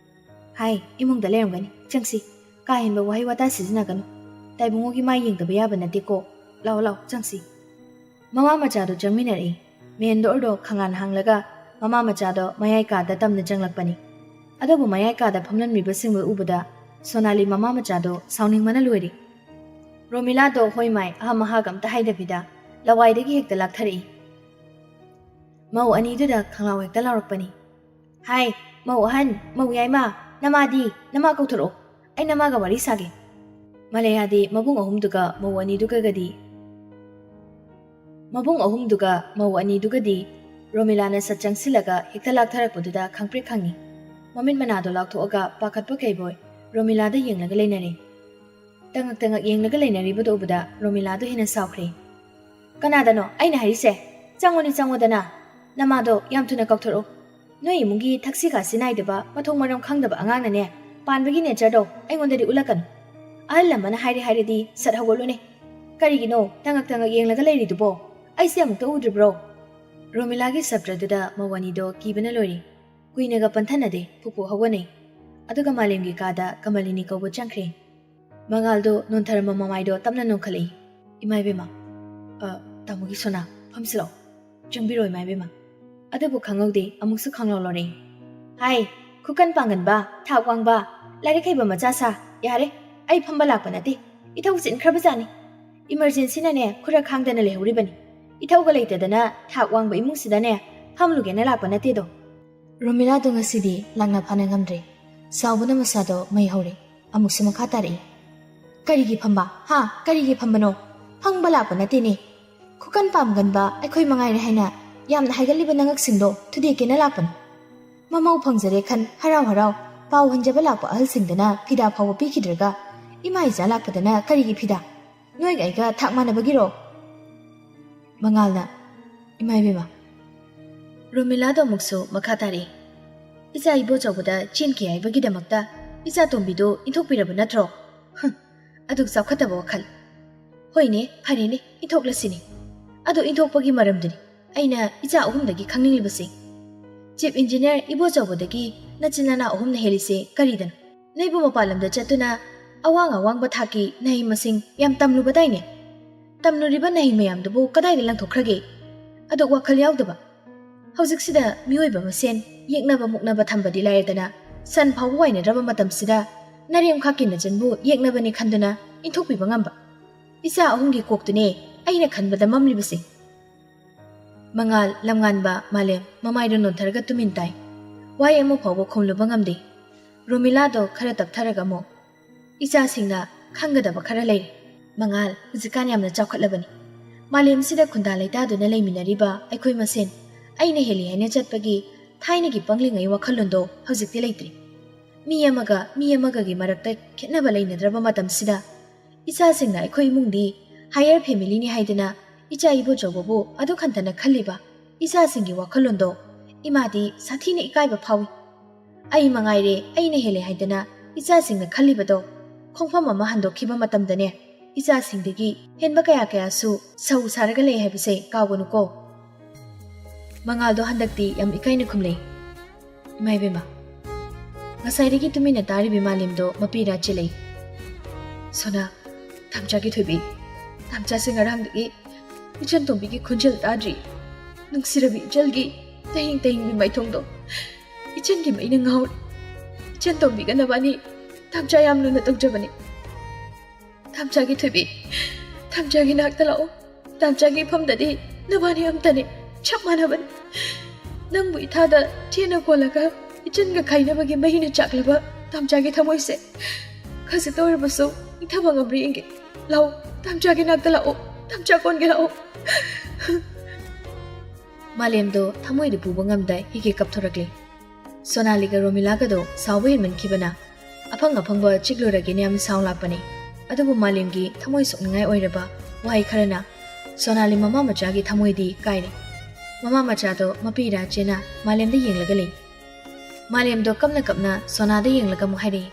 ꯍꯥꯏ, ꯏꯃꯨꯡꯗ ꯂꯩꯔꯝꯒꯅꯤ, ꯆꯪꯁꯤ꯫ ꯀꯥ ꯍꯦꯟꯕ ꯋꯥꯍꯩ ꯋꯥꯇꯥ ꯁꯤꯖꯤꯟꯅꯒꯅꯨ꯫ ꯇꯥꯏꯕꯨꯡꯉꯣꯒꯤ ꯃꯥꯏ ꯌꯦꯡꯗꯕ ꯌꯥꯕ ꯅꯠꯇꯦꯀꯣ꯫ ꯂꯥꯛꯑꯣ, ꯂꯥꯛꯑꯣ, ꯆꯪꯁꯤ꯫" ꯃꯃꯥ ꯃꯆꯥꯗꯣ ꯆꯪꯃꯤꯟꯅꯔꯛꯏ꯫ ꯃꯦꯟ ꯗꯣꯔꯗꯣ ꯈꯪꯉꯥꯟ ꯍꯥꯡꯂꯒ ꯃꯃꯥ ꯃꯆꯥꯗꯣ ꯃꯌꯥꯏ ꯀꯥꯗ ꯇꯝꯅ ꯆꯪꯂꯛꯄꯅꯤ꯫ ꯑꯗꯨꯕꯨ ꯃꯌꯥꯏ ꯀꯥꯗ ꯐꯝꯂꯝꯂꯤꯕꯁꯤꯡꯕꯨ ꯎꯕꯗ ꯁꯣꯅꯥꯂꯤ ꯃꯃꯥ ꯃꯆꯥꯗꯣ ꯁꯥꯎꯅꯤꯡꯕꯅ ꯂꯣꯏꯔꯦ꯫ ꯔꯣꯃꯤꯂꯥꯗꯣ ꯍꯣꯏ ꯃꯥꯏ ꯑꯍꯥ ꯃꯍꯥꯒ ꯑꯝꯇ ꯍꯥꯏꯗꯕꯤꯗ ꯂꯋꯥꯏꯗꯒꯤ ꯍꯦꯛꯇ ꯂꯥꯛꯊꯔꯛꯏ꯫ ꯃꯧ ꯑꯅꯤꯗꯨꯗ ꯈꯪꯂꯥꯎ ꯍꯦꯛꯇ ꯂꯥꯎꯔꯛꯄꯅꯤ꯫ "ꯍꯥꯏ, ꯃꯧ ꯑꯍꯟ, ꯃꯧ ꯌꯥꯏꯃ, ꯅꯃꯥꯗꯤ, ꯅꯃꯥ ꯀꯧꯊꯣꯔꯛꯑꯣ꯫ ꯑꯩ ꯅꯃꯥꯒ ꯋꯥꯔꯤ ꯁꯥꯒꯦ꯫" ꯃꯂꯩꯌꯥꯗꯤ ꯃꯕꯨꯡ ꯑꯍꯨꯝꯗꯨꯒ ꯃꯧ ꯑꯅꯤꯗꯨꯒꯒꯗꯤ, ꯃꯕꯨꯡ ꯑꯍꯨꯝꯗꯨꯒ ꯃꯧ ꯑꯅꯤꯗꯨꯒꯗꯤ ꯔꯣꯃꯤꯂꯥꯅ ꯁꯠ ꯆꯪꯁꯤꯜꯂꯒ ꯍꯦꯛꯇ ꯂꯥꯛꯊꯔꯛꯄꯗꯨꯗ ꯈꯪꯄ꯭ꯔꯦꯛ ꯈꯪꯉꯤ꯫ ꯃꯃꯤꯠ ꯃꯅꯥꯗꯣ ꯂꯥꯎꯊꯣꯛꯑꯒ ꯄꯥꯈꯠꯄ ꯀꯩꯕꯣꯏ ꯔꯣꯃꯤꯂꯥꯗ ꯌꯦꯡꯂꯒ ꯂꯩꯅꯔꯦ꯫ ꯇꯉꯛ ꯇꯉꯛ ꯌꯦꯡꯂꯒ ꯂꯩꯅꯔꯤꯕꯗꯣ ꯎꯕꯗ ꯔꯣꯃꯤꯂꯥꯗꯣ ꯍꯦꯟꯅ ꯁꯥꯎꯈ꯭ꯔꯦ꯫ "ꯀꯅꯥꯗꯅꯣ ꯑꯩꯅ ꯍꯥꯏꯔꯤꯁꯦ? ꯆꯪꯉꯣꯅꯦ, ꯆꯪꯉꯣꯗꯅ꯫ ꯅꯃꯥꯗꯣ ꯌꯥꯝ ꯊꯨꯅ ꯀꯥꯎꯊꯣꯔꯛꯑꯣ꯫ ꯅꯣꯏ ꯏꯃꯨꯡꯒꯤ ꯊꯛꯁꯤ ꯈꯥꯁꯤ ꯅꯥꯏꯗꯕ, ꯃꯊꯣꯡ ꯃꯔꯝ ꯈꯪꯗꯕ ꯑꯉꯥꯡꯅꯅꯦ, ꯄꯥꯟꯕꯒꯤ ꯅꯦꯆꯔꯗꯣ ꯑꯩꯉꯣꯟꯗꯗꯤ ꯎꯠꯂꯛꯀꯅꯨ꯫ ꯑꯍꯜ ꯂꯃꯟꯅ ꯍꯥꯏꯔꯦ ꯍꯥꯏꯔꯗꯤ ꯁꯠ ꯍꯧꯒꯠꯂꯨꯅꯦ꯫ ꯀꯔꯤꯒꯤꯅꯣ ꯇꯉꯛ ꯇꯉꯛ ꯌꯦꯡꯂꯒ ꯂꯩꯔꯤꯗꯨꯕꯣ? ꯑꯩꯁꯦ ꯑꯃꯨꯛꯇ ꯎꯗ꯭ꯔꯤꯕ꯭ꯔꯣ?" ꯔꯣꯃꯤꯂꯥꯒꯤ ꯁꯞꯇ꯭ꯔꯗꯨꯗ ꯃꯧ ꯑꯅꯤꯗꯣ ꯀꯤꯕꯅ ꯂꯣꯏꯔꯦ꯫ ꯀꯨꯏꯅꯒ ꯄꯟꯊꯅꯗꯦ, ꯐꯨꯛ ꯐꯨꯛ ꯍꯧꯒꯠꯅꯩ꯫ ꯑꯗꯨꯒ ꯃꯥꯂꯦꯝꯒꯤ ꯀꯥꯗ ꯀꯃꯂꯤꯅꯤ ꯀꯧꯕ ꯆꯪꯈ꯭ꯔꯦ꯫ ꯃꯉꯥꯜꯗꯣ ꯅꯣꯟꯊꯔꯝꯕ ꯃꯃꯥꯏꯗꯣ ꯇꯞꯅ ꯅꯣꯟꯈꯠꯂꯛꯏ꯫ "ꯏꯃꯥ ꯏꯕꯦꯝꯃ, ꯑ, ꯇꯥꯃꯣꯒꯤ ꯁꯣꯅꯥ, ꯐꯝꯁꯤꯜꯂꯛꯑꯣ꯫ ꯆꯪꯕꯤꯔꯣ, ꯏꯃꯥ ꯏꯕꯦꯝꯃ꯫" ꯑꯗꯨꯕꯨ ꯈꯪꯍꯧꯗꯦ, ꯑꯃꯨꯛꯁꯨ ꯈꯪꯂꯥꯎ ꯂꯥꯎꯔꯛꯏ꯫ "ꯍꯥꯏ, ꯈꯨꯀꯟ ꯄꯥꯡꯒꯟꯕ, ꯊꯥꯛ ꯋꯥꯡꯕ, ꯂꯥꯏꯔꯤꯛ ꯍꯩꯕ ꯃꯆꯥ ꯁꯥ, ꯌꯥꯔꯦ, ꯑꯩ ꯐꯝꯕ ꯂꯥꯛꯄ ꯅꯠꯇꯦ, ꯏꯊꯧ ꯆꯤꯟꯈ꯭ꯔꯕꯖꯥꯠꯅꯤ꯫ ꯏꯃꯔꯖꯦꯟꯁꯤꯅꯅꯦ ꯈꯨꯔ ꯈꯥꯡꯗꯅ ꯂꯩꯍꯧꯔꯤꯕꯅꯤ꯫ ꯏꯊꯧꯒ ꯂꯩꯇꯗꯅ ꯊꯥꯛ ꯋꯥꯡꯕ ꯏꯃꯨꯡꯁꯤꯗꯅꯦ ꯐꯝꯂꯨꯒꯦꯅ ꯂꯥꯛꯄ ꯅꯠꯇꯦꯗꯣ꯫" ꯔꯣꯃꯤꯂꯥꯗꯣ ꯉꯁꯤꯗꯤ ꯂꯥꯛꯅ ꯐꯥꯅ ꯉꯝꯗ꯭ꯔꯦ꯫ ꯁꯥꯎꯕꯅ ꯃꯁꯥꯗꯣ ꯃꯩ ꯍꯧꯔꯦ꯫ ꯑꯃꯨꯛꯁꯨ ꯃꯈꯥ ꯇꯥꯔꯛꯏ꯫ "ꯀꯔꯤꯒꯤ ꯐꯝꯕ? ꯍꯥ? ꯀꯔꯤꯒꯤ ꯐꯝꯕꯅꯣ? ꯐꯪꯕ ꯂꯥꯛꯄ ꯅꯠꯇꯦꯅꯦ꯫ ꯈꯨꯀꯟ ꯄꯥꯝꯒꯟꯕ ꯑꯩꯈꯣꯏ ꯃꯉꯥꯏꯔꯦ ꯍꯥꯏꯅ ꯌꯥꯝꯅ ꯍꯥꯏꯒꯜꯂꯤꯕ ꯅꯉꯛꯁꯤꯡꯗꯣ ꯊꯨꯗꯦꯛꯀꯦꯅ ꯂꯥꯛꯄꯅꯤ꯫ ꯃꯃꯧ ꯐꯪꯖꯔꯦ ꯈꯟ ꯍꯔꯥꯎ ꯍꯔꯥꯎ ꯄꯥꯎ ꯍꯟꯖꯕ ꯂꯥꯛꯄ ꯑꯍꯜꯁꯤꯡꯗꯅ ꯐꯤꯗꯥ ꯐꯥꯎꯕ ꯄꯤꯈꯤꯗ꯭ꯔꯒ ꯏꯃꯥ ꯏꯆꯥ ꯂꯥꯛꯄꯗꯅ ꯀꯔꯤꯒꯤ ꯐꯤꯗꯥ? ꯅꯣꯏꯒ ꯑꯩꯒ ꯊꯥꯛ ꯃꯥꯟꯅꯕꯒꯤꯔꯣ?" ꯃꯉꯥꯜꯅ, "ꯏꯃꯥ ꯏꯕꯦꯝꯃ꯫" ꯔꯣꯃꯤꯂꯥꯗꯣ ꯑꯃꯨꯛꯁꯨ ꯃꯈꯥ ꯇꯥꯔꯛꯏ꯫ "ꯏꯆꯥ ꯏꯕꯣꯆꯧꯕꯗ ꯆꯦꯟꯈꯤ ꯍꯥꯏꯕꯒꯤꯗꯃꯛꯇ ꯏꯆꯥ ꯇꯣꯝꯕꯤꯗꯣ ꯏꯟꯊꯣꯛꯄꯤꯔꯕ ꯅꯠꯇ꯭ꯔꯣ? ꯍꯨꯝ, ꯑꯗꯨꯛ ꯆꯥꯎꯈꯠꯇꯕ ꯋꯥꯈꯜ꯫ ꯍꯣꯏꯅꯦ, ꯐꯔꯦꯅꯦ, ꯏꯟꯊꯣꯛꯂꯁꯤꯅꯦ꯫ ꯑꯗꯣ ꯏꯟꯊꯣꯛꯄꯒꯤ ꯃꯔꯝꯗꯨꯅꯤ ꯑꯩꯅ ꯏꯆꯥ ꯑꯍꯨꯝꯗꯒꯤ ꯈꯪꯅꯤꯡꯂꯤꯕꯁꯦ꯫ ꯆꯤꯐ ꯏꯟꯖꯤꯅꯤꯌꯔ ꯏꯕꯣꯆꯧꯕꯗꯒꯤ ꯅꯆꯤꯟ ꯅꯅꯥꯎ ꯑꯍꯨꯝꯅ ꯍꯦꯜꯂꯤꯁꯦ ꯀꯔꯤꯗꯅꯣ? ꯅꯣꯏꯕꯨ ꯃꯄꯥꯟ ꯂꯝꯗ ꯆꯠꯇꯨꯅ ꯑꯋꯥꯡ ꯑꯋꯥꯡꯕ ꯊꯥꯛꯀꯤ ꯃꯍꯩ ꯃꯁꯤꯡ ꯌꯥꯝ ꯇꯝꯂꯨꯕꯗꯥꯏꯅꯦ? ꯇꯝꯂꯨꯔꯤꯕ ꯃꯍꯩ ꯃꯌꯥꯝꯗꯨꯕꯨ ꯀꯗꯥꯏꯗ ꯂꯪꯊꯣꯛꯈ꯭ꯔꯒꯦ? ꯑꯗꯨ ꯋꯥꯈꯜ ꯌꯥꯎꯗꯕ꯫ ꯍꯧꯖꯤꯛꯁꯤꯗ ꯃꯤꯑꯣꯏꯕ ꯃꯁꯦꯟ ꯌꯦꯛꯅꯕ ꯃꯨꯛꯅꯕ ꯊꯝꯕꯗꯤ ꯂꯥꯏꯔꯗꯅ, ꯁꯟ ꯐꯥꯎꯕ ꯋꯥꯏꯅꯗ꯭ꯔꯕ ꯃꯇꯝꯁꯤꯗ ꯅꯔꯦꯝꯈꯥꯛꯀꯤ ꯅꯆꯟꯕꯨ ꯌꯦꯛꯅꯕꯅꯤ ꯈꯟꯗꯨꯅ ꯏꯟꯊꯣꯛꯄꯤꯕ ꯉꯝꯕ꯫ ꯏꯆꯥ ꯑꯍꯨꯝꯒꯤ ꯀꯣꯛꯇꯨꯅꯦ ꯑꯩꯅ ꯈꯟꯕꯗ ꯃꯝꯂꯤꯕꯁꯦ꯫" ꯃꯉꯥꯜ, ꯂꯝꯉꯥꯟꯕ, ꯃꯥꯂꯦꯝ ꯃꯃꯥꯏꯗ ꯅꯣꯟꯊꯔꯒ ꯇꯨꯃꯤꯟ ꯇꯥꯏ꯫ ꯋꯥꯍꯩ ꯑꯃ ꯐꯥꯎꯕ ꯈꯨꯝꯂꯨꯕ ꯉꯝꯗꯦ꯫ ꯔꯣꯃꯤꯂꯥꯗꯣ ꯈꯔ ꯇꯞꯊꯔꯒ ꯑꯃꯨꯛ, "ꯏꯆꯥꯁꯤꯡꯅ ꯈꯪꯒꯗꯕ ꯈꯔ ꯂꯩꯔꯦ꯫ ꯃꯉꯥꯜ, ꯍꯧꯖꯤꯛꯀꯥꯟ ꯌꯥꯝꯅ ꯆꯥꯎꯈꯠꯂꯕꯅꯤ꯫ ꯃꯥꯂꯦꯝꯁꯤꯗ ꯈꯨꯟꯗꯥ ꯂꯩꯇꯥꯗꯨꯅ ꯂꯩꯃꯤꯟꯅꯔꯤꯕ ꯑꯩꯈꯣꯏ ꯃꯁꯦꯟ ꯑꯩꯅ ꯍꯦꯜꯂꯤ ꯍꯥꯏꯅ ꯆꯠꯄꯒꯤ ꯊꯥꯏꯅꯒꯤ ꯄꯪꯂꯤꯉꯩ ꯋꯥꯈꯜꯂꯣꯟꯗꯣ ꯍꯧꯖꯤꯛꯇꯤ ꯂꯩꯇ꯭ꯔꯦ꯫ ꯃꯤ ꯑꯃꯒ ꯃꯤ ꯑꯃꯒꯒꯤ ꯃꯔꯛꯇ ꯈꯦꯠꯅꯕ ꯂꯩꯅꯗ꯭ꯔꯕ ꯃꯇꯝꯁꯤꯗ, ꯏꯆꯥꯁꯤꯡꯅ ꯑꯩꯈꯣꯏ ꯏꯃꯨꯡꯗꯤ higher family ꯅꯤ ꯍꯥꯏꯗꯅ ꯏꯆꯥ ꯏꯕꯣꯆꯧꯕꯕꯨ ꯑꯗꯨꯛ ꯍꯟꯊꯅ ꯈꯜꯂꯤꯕ ꯏꯆꯥꯁꯤꯡꯒꯤ ꯋꯥꯈꯜꯂꯣꯟꯗꯣ ꯏꯃꯥꯗꯤ ꯁꯥꯊꯤꯅ ꯏꯀꯥꯏꯕ ꯐꯥꯎꯏ꯫ ꯑꯩ ꯃꯉꯥꯏꯔꯦ, ꯑꯩꯅ ꯍꯦꯜꯂꯦ ꯍꯥꯏꯗꯅ ꯏꯆꯥꯁꯤꯡꯅ ꯈꯜꯂꯤꯕꯗꯣ ꯈꯣꯡꯐꯝ ꯑꯃ ꯍꯟꯗꯣꯛꯈꯤꯕ ꯃꯇꯝꯗꯅꯦ, ꯏꯆꯥꯁꯤꯡꯗꯒꯤ ꯍꯦꯟꯕ ꯀꯌꯥ ꯀꯌꯥꯁꯨ ꯁꯧ ꯁꯥꯔꯒ ꯂꯩ ꯍꯥꯏꯕꯁꯦ ꯀꯥꯎꯒꯅꯨꯀꯣ꯫ ꯃꯉꯥꯜꯗꯣ ꯍꯟꯗꯛꯇꯤ ꯌꯥꯝ ꯏꯀꯥꯏꯅ ꯈꯨꯝꯂꯦ꯫ ꯏꯃꯥ ꯏꯕꯦꯝꯃ, ꯉꯁꯥꯏꯗꯒꯤ ꯇꯨꯃꯤꯟꯅ ꯇꯥꯔꯤꯕꯤ ꯃꯥꯂꯦꯝꯗꯣ ꯃꯄꯤ ꯏꯔꯥ ꯆꯦꯜꯂꯛꯏ꯫ ꯁꯣꯅꯥ, ꯇꯥꯝꯆꯥꯒꯤ ꯊꯣꯏꯕꯤ, ꯇꯥꯝꯆꯥꯁꯦ ꯉꯔꯥꯡꯗꯒꯤ ꯏꯆꯟ ꯇꯣꯝꯕꯤꯒꯤ ꯈꯣꯟꯖꯦꯜ ꯇꯥꯗ꯭ꯔꯤ꯫ ꯅꯨꯡꯁꯤꯔꯕꯤ ꯏꯆꯜꯒꯤ ꯇꯍꯤꯡ ꯇꯍꯤꯡꯕꯤ ꯃꯥꯏꯊꯣꯡꯗꯣ ꯏꯆꯟꯒꯤ ꯃꯩꯅ ꯉꯥꯎꯔꯦ꯫ ꯏꯆꯟ ꯇꯣꯝꯕꯤꯒ ꯅꯕꯥꯅꯤ ꯇꯥꯝꯆꯥ ꯌꯥꯝ ꯂꯨꯅ ꯇꯧꯖꯕꯅꯤ꯫ ꯇꯥꯝꯆꯥꯒꯤ ꯊꯣꯏꯕꯤ, ꯇꯥꯝꯆꯥꯒꯤ ꯅꯥꯛꯇ ꯂꯥꯛꯑꯣ꯫ ꯇꯥꯝꯆꯥꯒꯤ ꯏꯐꯝꯗꯗꯤ ꯅꯕꯥꯅꯤ ꯑꯝꯇꯅꯤ, ꯆꯞ ꯃꯥꯟꯅꯕꯅꯤ꯫ ꯅꯪꯕꯨ ꯏꯊꯥꯗ ꯆꯦꯟꯅ ꯀꯣꯜꯂꯒ ꯏꯆꯟꯒ ꯈꯥꯏꯅꯕꯒꯤ ꯃꯩꯅ ꯆꯥꯛꯂꯕ ꯇꯥꯝꯆꯥꯒꯤ ꯊꯃꯣꯏꯁꯦ ꯈꯖꯤꯛꯇ ꯑꯣꯏꯔꯕꯁꯨ ꯏꯪꯊꯕ ꯉꯝꯕ꯭ꯔꯥ ꯌꯦꯡꯒꯦ꯫ ꯂꯥꯛꯑꯣ, ꯇꯥꯝꯆꯥꯒꯤ ꯅꯥꯛꯇ ꯂꯥꯛꯑꯣ, ꯇꯥꯝꯆꯥ ꯀꯣꯟꯒꯦ ꯂꯥꯛꯑꯣ꯫ ꯃꯥꯂꯦꯝꯗꯣ ꯊꯃꯣꯏꯗ ꯄꯨꯕ ꯉꯝꯗ ꯍꯤꯒꯦ ꯀꯞꯊꯣꯔꯛꯂꯦ꯫ ꯁꯣꯅꯥꯂꯤꯒ ꯔꯣꯃꯤꯂꯥꯒꯗꯣ ꯁꯥꯎꯕ ꯍꯦꯟꯃꯟꯈꯤꯕꯅ ꯑꯐꯪ ꯑꯐꯪꯕ ꯆꯤꯛꯂꯨꯔꯒꯦꯅ ꯌꯥꯝ ꯁꯥꯎ ꯂꯥꯛꯄꯅꯤ꯫ ꯑꯗꯨꯕꯨ ꯃꯥꯂꯦꯝꯒꯤ ꯊꯃꯣꯏ ꯁꯣꯛꯅꯤꯡꯉꯥꯏ ꯑꯣꯏꯔꯕ ꯋꯥꯍꯩ ꯈꯔꯅ ꯁꯣꯅꯥꯂꯤ ꯃꯃꯥ ꯃꯆꯥꯒꯤ ꯊꯃꯣꯏꯗꯤ ꯀꯥꯏꯔꯦ꯫ ꯃꯃꯥ ꯃꯆꯥꯗꯣ ꯃꯄꯤ ꯏꯔꯥ ꯆꯦꯟꯅ ꯃꯥꯂꯦꯝꯗ ꯌꯦꯡꯂꯒ ꯂꯩ꯫ ꯃꯥꯂꯦꯝꯗꯣ ꯀꯞꯅ ꯀꯞꯅ ꯁꯣꯅꯥꯗ ꯌꯦꯡꯂꯒ ꯑꯃꯨꯛ ꯍꯥꯏꯔꯛꯏ,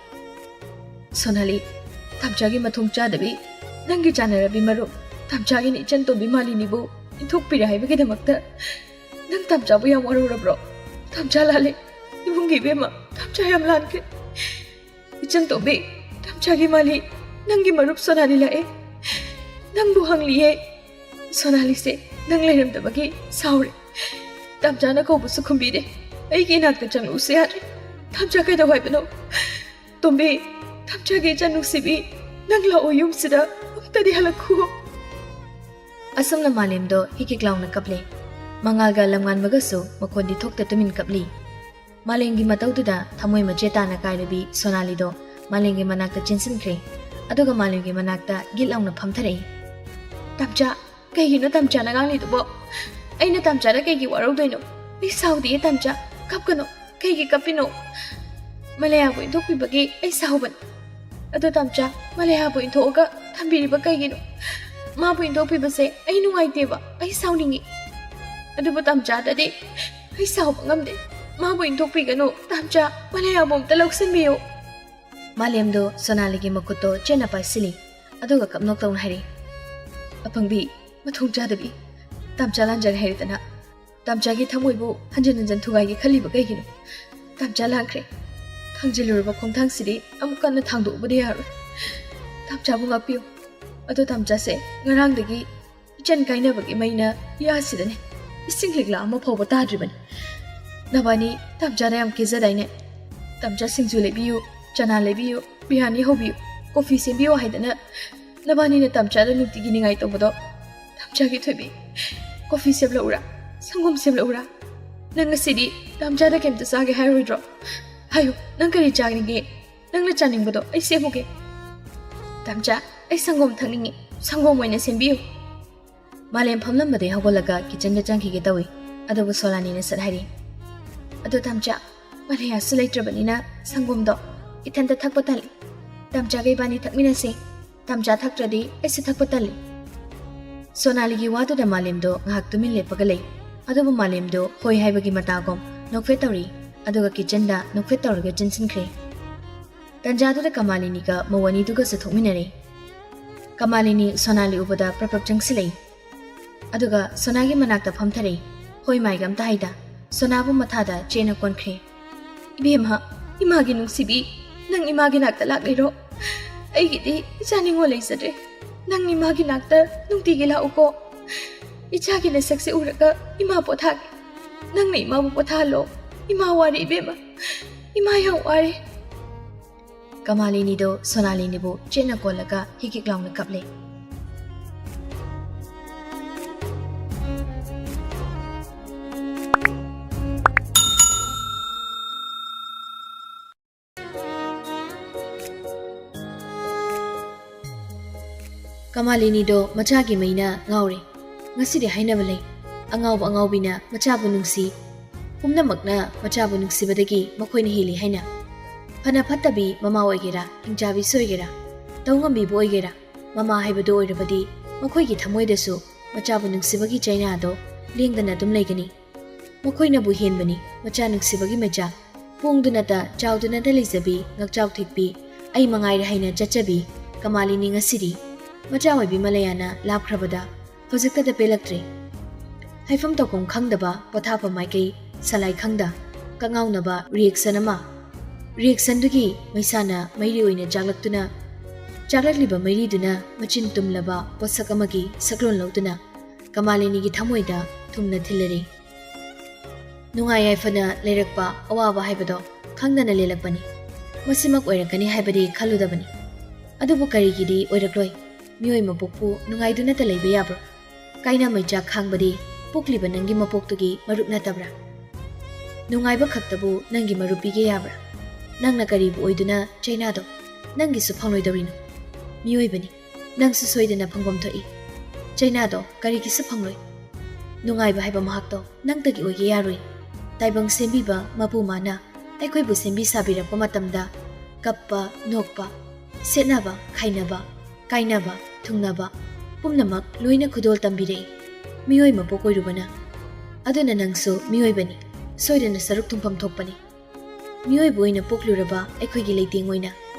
"ꯁꯣꯅꯥꯂꯤ, ꯇꯥꯝꯆꯥꯒꯤ ꯃꯊꯣꯡ ꯆꯥꯗꯕꯤ, ꯅꯪꯒꯤ ꯆꯥꯟꯅꯔꯕꯤ ꯃꯔꯨꯞ ꯇꯥꯝꯆꯥꯒꯤꯅ ꯏꯆꯟ ꯇꯣꯝꯕꯤ ꯃꯥꯂꯤꯅꯤꯕꯨ ꯏꯟꯊꯣꯛꯄꯤꯔꯦ ꯍꯥꯏꯕꯒꯤꯗꯃꯛꯇ ꯅꯪ ꯇꯥꯝꯆꯥꯕꯨ ꯌꯥꯝ ꯋꯥꯔꯧꯔꯕ꯭ꯔꯣ? ꯇꯥꯝꯆꯥ ꯂꯥꯜꯂꯦ꯫ ꯏꯕꯨꯡꯒꯤ ꯏꯕꯦꯝꯃ, ꯇꯥꯝꯆꯥ ꯌꯥꯝ ꯂꯥꯟꯈ꯭ꯔꯦ꯫ ꯏꯆꯟ ꯇꯣꯝꯕꯤ, ꯇꯥꯝꯆꯥꯒꯤ ꯃꯥꯂꯤ, ꯅꯪꯒꯤ ꯃꯔꯨꯞ ꯁꯣꯅꯥꯂꯤ ꯂꯥꯛꯑꯦ꯫ ꯅꯪꯕꯨ ꯍꯪꯂꯤꯌꯦ꯫ ꯁꯣꯅꯥꯂꯤꯁꯦ ꯅꯪ ꯂꯩꯔꯝꯗꯕꯒꯤ ꯁꯥꯎꯔꯦ꯫ ꯇꯥꯝꯆꯥꯅ ꯀꯧꯕꯁꯨ ꯈꯨꯝꯕꯤꯗꯦ꯫ ꯑꯩꯒꯤ ꯏꯅꯥꯛꯇ ꯆꯪꯂꯛꯎꯁꯦ ꯌꯥꯗ꯭ꯔꯦ꯫ ꯇꯥꯝꯆꯥ ꯀꯩꯗꯧ ꯍꯥꯏꯕꯅꯣ? ꯇꯣꯝꯕꯤ, ꯇꯥꯝꯆꯥꯒꯤ ꯏꯆꯟ ꯅꯨꯡꯁꯤꯕꯤ, ꯅꯪ ꯂꯥꯛꯑꯣ ꯌꯨꯝꯁꯤꯗ꯫ ꯑꯃꯨꯛꯇꯗꯤ ꯍꯜꯂꯛꯈꯨꯑꯣ꯫" ꯑꯁꯨꯝꯅ ꯃꯥꯂꯦꯝꯗꯣ ꯍꯤꯛ ꯍꯤꯛ ꯂꯥꯎꯅ ꯀꯞꯂꯦ꯫ ꯃꯉꯥꯜꯒ ꯂꯝꯉꯥꯟꯕꯒꯁꯨ ꯃꯈꯣꯟꯗꯤ ꯊꯣꯛꯇ ꯇꯨꯃꯤꯟ ꯀꯞꯂꯤ꯫ ꯃꯥꯂꯦꯝꯒꯤ ꯃꯇꯧꯗꯨꯗ ꯊꯃꯣꯏ ꯃꯆꯦ ꯇꯥꯅ ꯀꯥꯏꯔꯕꯤ ꯁꯣꯅꯥꯂꯤꯗꯣ ꯃꯥꯂꯦꯝꯒꯤ ꯃꯅꯥꯛꯇ ꯆꯦꯟꯁꯤꯟꯈ꯭ꯔꯦ꯫ ꯑꯗꯨꯒ ꯃꯥꯂꯦꯝꯒꯤ ꯃꯅꯥꯛꯇ ꯒꯤꯠ ꯂꯥꯎꯅ ꯐꯝꯊꯔꯛꯏ꯫ "ꯇꯥꯝꯆꯥ, ꯀꯩꯒꯤꯅꯣ ꯇꯥꯝꯆꯥꯅ ꯉꯥꯡꯂꯤꯗꯨꯕꯣ? ꯑꯩꯅ ꯇꯥꯝꯆꯥꯗ ꯀꯩꯒꯤ ꯋꯥꯔꯧꯗꯣꯏꯅꯣ? ꯑꯩ ꯁꯥꯎꯗꯤꯌꯦ ꯇꯥꯝꯆꯥ꯫ ꯀꯞꯀꯅꯨ꯫ ꯀꯩꯒꯤ ꯀꯞꯄꯤꯅꯣ? ꯃꯂꯌꯥꯕꯨ ꯏꯟꯊꯣꯛꯄꯤꯕꯒꯤ ꯑꯩ ꯁꯥꯎꯕꯅꯤ꯫ ꯑꯗꯣ ꯇꯥꯝꯆꯥ, ꯃꯂꯌꯥꯕꯨ ꯏꯟꯊꯣꯛꯑꯒ ꯊꯝꯕꯤꯔꯤꯕ ꯀꯩꯒꯤꯅꯣ? ꯃꯥꯕꯨ ꯏꯟꯊꯣꯛꯄꯤꯕꯁꯦ ꯑꯩ ꯅꯨꯡꯉꯥꯏꯇꯦꯕ, ꯑꯩ ꯁꯥꯎꯅꯤꯡꯉꯤ꯫ ꯑꯗꯨꯕꯨ ꯇꯥꯝꯆꯥꯗꯗꯤ ꯑꯩ ꯁꯥꯎꯕ ꯉꯝꯗꯦ꯫ ꯃꯥꯕꯨ ꯏꯟꯊꯣꯛꯄꯤꯒꯅꯨ ꯇꯥꯝꯆꯥ, ꯃꯂꯌꯥꯕꯨ ꯑꯝꯇ ꯂꯧꯁꯤꯟꯕꯤꯌꯨ꯫ ꯃꯥꯂꯦꯝꯗꯣ ꯁꯣꯅꯥꯂꯤꯒꯤ ꯃꯈꯨꯠꯇꯣ ꯆꯦꯠꯅ ꯄꯥꯏꯁꯤꯜꯂꯤ, ꯑꯗꯨꯒ ꯀꯞꯅꯣꯛ ꯇꯧꯅ ꯍꯥꯏꯔꯤ, "ꯑꯄꯪꯕꯤ, ꯃꯊꯣꯡ ꯆꯥꯗꯕꯤ, ꯇꯥꯝꯆꯥ ꯂꯥꯟꯖꯔꯦ ꯍꯥꯏꯔꯗꯅ ꯇꯥꯝꯆꯥꯒꯤ ꯊꯃꯣꯏꯕꯨ ꯍꯟꯖꯤꯟ ꯍꯟꯖꯤꯟ ꯊꯨꯒꯥꯏꯒꯦ ꯈꯜꯂꯤꯕ ꯀꯩꯒꯤꯅꯣ? ꯇꯥꯝꯆꯥ ꯂꯥꯟꯈ꯭ꯔꯦ꯫ ꯊꯥꯡꯖꯤꯜꯂꯨꯔꯕ ꯈꯣꯡꯊꯥꯡꯁꯤꯗꯤ ꯑꯃꯨꯛ ꯀꯟꯅ ꯊꯥꯡꯗꯣꯛꯎꯕꯗꯤ ꯌꯥꯔꯣꯏ꯫ ꯇꯥꯝꯆꯥꯕꯨ ꯉꯥꯛꯄꯤꯌꯨ꯫ ꯑꯗꯣ ꯇꯥꯝꯆꯥꯁꯦ ꯉꯔꯥꯡꯗꯒꯤ ꯏꯆꯟ ꯀꯥꯏꯅꯕꯒꯤ ꯃꯩꯅ ꯌꯥꯁꯤꯗꯅꯦ ꯏꯁꯤꯡ ꯂꯤꯛꯂꯥ ꯑꯃ ꯐꯥꯎꯕ ꯇꯥꯗ꯭ꯔꯤꯕꯅꯤ꯫ ꯅꯕꯥꯅꯤ ꯇꯥꯝꯆꯥꯗ ꯌꯥꯝ ꯀꯦꯖꯗꯥꯏꯅꯦ? ꯇꯥꯝꯆꯥ ꯁꯤꯡꯖꯨ ꯂꯩꯕꯤꯌꯨ, ꯆꯅꯥ ꯂꯩꯕꯤꯌꯨ, ꯕꯤꯔꯌꯥꯅꯤ ꯍꯧꯕꯤꯌꯨ, ꯀꯣꯐꯤ ꯁꯦꯝꯕꯤꯌꯨ ꯍꯥꯏꯗꯅ ꯅꯕꯥꯅꯤꯅ ꯇꯥꯝꯆꯥꯗ ꯅꯨꯡꯇꯤꯒꯤ ꯅꯤꯡꯉꯥꯏ ꯇꯧꯕꯗꯣ꯫ ꯇꯥꯝꯆꯥꯒꯤ ꯊꯣꯏꯕꯤ, ꯀꯣꯐꯤ ꯁꯦꯝꯂꯛꯎꯔꯥ? ꯁꯪꯒꯣꯝ ꯁꯦꯝꯂꯛꯎꯔꯥ? ꯅꯪ ꯉꯁꯤꯗꯤ ꯇꯥꯝꯆꯥꯗ ꯀꯩꯝꯇ ꯆꯥꯒꯦ ꯍꯥꯏꯔꯣꯏꯗ꯭ꯔꯣ? ꯍꯥꯏꯌꯨ, ꯅꯪ ꯀꯔꯤ ꯆꯥꯅꯤꯡꯒꯦ? ꯅꯪꯅ ꯆꯥꯅꯤꯡꯕꯗꯣ ꯑꯩ ꯁꯦꯝꯃꯨꯒꯦ꯫ ꯇꯥꯝꯆꯥ, ꯑꯩ ꯁꯪꯒꯣꯝ ꯊꯛꯅꯤꯡꯉꯤ꯫ ꯁꯪꯒꯣꯝ ꯑꯣꯏꯅ ꯁꯦꯝꯕꯤꯌꯨ꯫ ꯃꯥꯂꯦꯝ ꯐꯝꯂꯝꯕꯗꯩ ꯍꯧꯒꯠꯂꯒ ꯀꯤꯆꯟꯗ ꯆꯪꯈꯤꯒꯦ ꯇꯧꯏ꯫ ꯑꯗꯨꯕꯨ ꯁꯣꯂꯥꯅꯤꯅ ꯁꯠ ꯍꯥꯏꯔꯤ, "ꯑꯗꯣ ꯇꯥꯝꯆꯥ, ꯃꯂꯌꯥꯁꯨ ꯂꯩꯇ꯭ꯔꯕꯅꯤꯅ ꯁꯪꯒꯣꯝꯗꯣ ꯏꯊꯟꯇ ꯊꯛꯄ ꯇꯜꯂꯤ꯫ ꯇꯥꯝꯆꯥꯒ ꯏꯕꯥꯅꯤ ꯊꯛꯃꯤꯟꯅꯁꯦ꯫ ꯇꯥꯝꯆꯥ ꯊꯛꯇ꯭ꯔꯗꯤ ꯑꯩꯁꯨ ꯊꯛꯄ ꯇꯜꯂꯤ꯫" ꯁꯣꯅꯥꯂꯤꯒꯤ ꯋꯥꯗꯨꯗ ꯃꯥꯂꯦꯝꯗꯣ ꯉꯥꯏꯍꯥꯛ ꯇꯨꯃꯤꯟ ꯂꯦꯞꯄꯒ ꯂꯩ꯫ ꯑꯗꯨꯕꯨ ꯃꯥꯂꯦꯝꯗꯣ ꯍꯣꯏ ꯍꯥꯏꯕꯒꯤ ꯃꯇꯥꯒꯨꯝ ꯅꯣꯛꯐꯦꯠ ꯇꯧꯔꯤ꯫ ꯑꯗꯨꯒ ꯀꯤꯆꯟꯗ ꯅꯣꯛꯐꯦꯠ ꯇꯧꯔꯒ ꯆꯦꯟꯁꯤꯟꯈ꯭ꯔꯦ꯫ ꯇꯟꯖꯥꯗꯨꯗ ꯀꯃꯥꯂꯤꯅꯤꯒ ꯃꯧ ꯑꯅꯤꯗꯨꯒꯁꯨ ꯊꯣꯛꯃꯤꯟꯅꯔꯦ꯫ ꯀꯃꯥꯂꯤꯅꯤ ꯁꯣꯅꯥꯂꯤ ꯎꯕꯗ ꯄ꯭ꯔꯞ ꯄ꯭ꯔꯞ ꯆꯪꯁꯤꯜꯂꯛꯏ꯫ ꯑꯗꯨꯒ ꯁꯣꯅꯥꯒꯤ ꯃꯅꯥꯛꯇ ꯐꯝꯊꯔꯛꯏ꯫ ꯍꯣꯏ ꯃꯥꯏꯒ ꯑꯝꯇ ꯍꯥꯏꯗ ꯁꯣꯅꯥꯕꯨ ꯃꯊꯥꯗ ꯆꯦꯠꯅ ꯀꯣꯟꯈ꯭ꯔꯦ꯫ "ꯏꯕꯦꯝꯃ, ꯏꯃꯥꯒꯤ ꯅꯨꯡꯁꯤꯕꯤ, ꯅꯪ ꯏꯃꯥꯒꯤ ꯅꯥꯛꯇ ꯂꯥꯛꯂꯤꯔꯣ? ꯑꯩꯒꯤꯗꯤ ꯏꯆꯥ ꯅꯤꯉꯣꯜ ꯂꯩꯖꯗ꯭ꯔꯦ꯫ ꯅꯪ ꯏꯃꯥꯒꯤ ꯅꯥꯛꯇ ꯅꯨꯡꯇꯤꯒꯤ ꯂꯥꯛꯎꯀꯣ꯫ ꯏꯆꯥꯒꯤ ꯅꯁꯛꯁꯦ ꯎꯔꯒ ꯏꯃꯥ ꯄꯣꯊꯥꯒꯦ꯫ ꯅꯪꯅ ꯏꯃꯥꯕꯨ ꯄꯣꯊꯥꯍꯜꯂꯣ꯫ ꯏꯃꯥ ꯋꯥꯔꯦ ꯏꯕꯦꯝꯃ, ꯏꯃꯥ ꯌꯥꯝ ꯋꯥꯔꯦ꯫" ꯀꯃꯥꯂꯤꯅꯤꯗꯣ ꯁꯣꯅꯥꯂꯤꯅꯤꯕꯨ ꯆꯦꯠꯅ ꯀꯣꯜꯂꯒ ꯍꯤꯛ ꯍꯤꯛ ꯂꯥꯎꯅ ꯀꯞꯂꯦ꯫ ꯀꯃꯥꯂꯤꯅꯤꯗꯣ ꯃꯆꯥꯒꯤ ꯃꯩꯅ ꯉꯥꯎꯔꯦ꯫ ꯉꯁꯤꯗꯤ ꯍꯥꯏꯅꯕ ꯂꯩ, "ꯑꯉꯥꯎꯕ ꯑꯉꯥꯎꯕꯤꯅ ꯃꯆꯥꯕꯨ ꯅꯨꯡꯁꯤ, ꯄꯨꯝꯅꯃꯛꯅ ꯃꯆꯥꯕꯨ ꯅꯨꯡꯁꯤꯕꯗꯒꯤ ꯃꯈꯣꯏꯅ ꯍꯦꯜꯂꯤ ꯍꯥꯏꯅ꯫ ꯐꯅ ꯐꯠꯇꯕꯤ ꯃꯃꯥ ꯑꯣꯏꯒꯦꯔꯥ, ꯍꯤꯡꯆꯥꯕꯤꯁꯨ ꯑꯣꯏꯒꯦꯔꯥ, ꯇꯧ ꯉꯝꯕꯤꯕꯨ ꯑꯣꯏꯒꯦꯔꯥ, ꯃꯃꯥ ꯍꯥꯏꯕꯗꯨ ꯑꯣꯏꯔꯕꯗꯤ ꯃꯈꯣꯏꯒꯤ ꯊꯃꯣꯏꯗꯁꯨ ꯃꯆꯥꯕꯨ ꯅꯨꯡꯁꯤꯕꯒꯤ ꯆꯩꯅꯥꯗꯣ ꯂꯦꯡꯗꯅ ꯑꯗꯨꯝ ꯂꯩꯒꯅꯤ꯫ ꯃꯈꯣꯏꯅꯕꯨ ꯍꯦꯟꯕꯅꯤ ꯃꯆꯥ ꯅꯨꯡꯁꯤꯕꯒꯤ ꯃꯩꯆꯥꯛ꯫ ꯄꯣꯡꯗꯨꯅꯇ ꯆꯥꯎꯗꯨꯅꯇ ꯂꯩꯖꯕꯤ ꯉꯛꯆꯥꯎ ꯊꯦꯛꯄꯤ, ꯑꯩ ꯃꯉꯥꯏꯔꯦ ꯍꯥꯏꯅ ꯆꯠꯆꯕꯤ ꯀꯃꯥꯂꯤꯅꯤ ꯉꯁꯤꯗꯤ ꯃꯆꯥ ꯑꯣꯏꯕꯤ ꯃꯂꯌꯥꯅ ꯂꯥꯞꯈ꯭ꯔꯕꯗ ꯍꯧꯖꯤꯛꯇꯗ ꯄꯦꯜꯂꯛꯇ꯭ꯔꯦ꯫ ꯍꯥꯏꯐꯝ ꯇꯧꯐꯝ ꯈꯪꯗꯕ ꯄꯣꯊꯥꯐꯝ ꯃꯥꯏꯀꯩ ꯁꯂꯥꯏ ꯈꯪꯗ ꯀꯉꯥꯎꯅꯕ ꯔꯤꯌꯦꯛꯁꯟ ꯑꯃ꯫ ꯔꯤꯌꯦꯛꯁꯟꯗꯨꯒꯤ ꯃꯩꯁꯥꯅ ꯃꯩꯔꯤ ꯑꯣꯏꯅ ꯆꯥꯛꯂꯛꯇꯨꯅ, ꯆꯥꯛꯂꯛꯂꯤꯕ ꯃꯩꯔꯤꯗꯨꯅ ꯃꯆꯤꯟ ꯇꯨꯝꯂꯕ ꯄꯣꯠꯁꯛ ꯑꯃꯒꯤ ꯁꯛꯂꯣꯟ ꯂꯧꯗꯨꯅ ꯀꯃꯥꯂꯤꯅꯤꯒꯤ ꯊꯃꯣꯏꯗ ꯊꯨꯝꯅ ꯊꯤꯜꯂꯔꯤ꯫ ꯅꯨꯡꯉꯥꯏ ꯌꯥꯏꯐꯅ ꯂꯩꯔꯛꯄ ꯑꯋꯥꯕ ꯍꯥꯏꯕꯗꯣ ꯈꯪꯗꯅ ꯂꯦꯜꯂꯛꯄꯅꯤ꯫ ꯃꯁꯤꯃꯛ ꯑꯣꯏꯔꯛꯀꯅꯤ ꯍꯥꯏꯕꯗꯤ ꯈꯜꯂꯨꯗꯕꯅꯤ꯫ ꯑꯗꯨꯕꯨ ꯀꯔꯤꯒꯤꯗꯤ ꯑꯣꯏꯔꯛꯂꯣꯏ? ꯃꯤꯑꯣꯏ ꯃꯄꯣꯛꯄꯨ ꯅꯨꯡꯉꯥꯏꯗꯨꯅꯇ ꯂꯩꯕ ꯌꯥꯕ꯭ꯔꯣ? ꯀꯥꯏꯅ ꯃꯩꯆꯥꯛ ꯈꯥꯡꯕꯗꯤ ꯄꯣꯛꯂꯤꯕ ꯅꯪꯒꯤ ꯃꯄꯣꯛꯇꯨꯒꯤ ꯃꯔꯨꯞ ꯅꯠꯇꯕ꯭ꯔꯥ? ꯅꯨꯡꯉꯥꯏꯕ ꯈꯛꯇꯕꯨ ꯅꯪꯒꯤ ꯃꯔꯨꯞ ꯄꯤꯒꯦ ꯌꯥꯕ꯭ꯔꯥ? ꯅꯪꯅ ꯀꯔꯤꯕꯨ ꯑꯣꯏꯗꯨꯅ ꯆꯩꯅꯥꯗꯣ ꯅꯪꯒꯤꯁꯨ ꯐꯪꯂꯣꯏꯗꯧꯔꯤꯅꯣ? ꯃꯤꯑꯣꯏꯕꯅꯤ, ꯅꯪꯁꯨ ꯁꯣꯏꯗꯅ ꯐꯪꯐꯝ ꯊꯣꯛꯏ꯫ ꯆꯩꯅꯥꯗꯣ ꯀꯔꯤꯒꯤꯁꯨ ꯐꯪꯂꯣꯏ꯫ ꯅꯨꯡꯉꯥꯏꯕ ꯍꯥꯏꯕ ꯃꯍꯥꯛꯇꯣ ꯅꯪꯇꯒꯤ ꯑꯣꯏꯒꯦ ꯌꯥꯔꯣꯏ꯫ ꯇꯥꯏꯕꯪ ꯁꯦꯝꯕꯤꯕ ꯃꯄꯨ ꯃꯥꯅ ꯑꯩꯈꯣꯏꯕꯨ ꯁꯦꯝꯕꯤ ꯁꯥꯕꯤꯔꯛꯄ ꯃꯇꯝꯗ ꯀꯞꯄ, ꯅꯣꯛꯄ, ꯁꯦꯠꯅꯕ, ꯈꯥꯏꯅꯕ, ꯀꯥꯏꯅꯕ, ꯊꯨꯡꯅꯕ ꯄꯨꯝꯅꯃꯛ ꯂꯣꯏꯅ ꯈꯨꯗꯣꯜ ꯇꯝꯕꯤꯔꯛꯏ꯫ ꯃꯤꯑꯣꯏ ꯃꯄꯣꯛ ꯑꯣꯏꯔꯨꯕꯅ꯫ ꯑꯗꯨꯅ ꯅꯪꯁꯨ ꯃꯤꯑꯣꯏꯕꯅꯤ꯫ ꯁꯣꯏꯗꯅ ꯁꯔꯨꯛ ꯊꯨꯡꯐꯝ ꯊꯣꯛꯄꯅꯤ꯫ ꯃꯤꯑꯣꯏꯕ ꯑꯣꯏꯅ ꯄꯣꯛꯂꯨꯔꯕ ꯑꯩꯈꯣꯏꯒꯤ ꯂꯩꯇꯦꯡ ꯑꯣꯏꯅ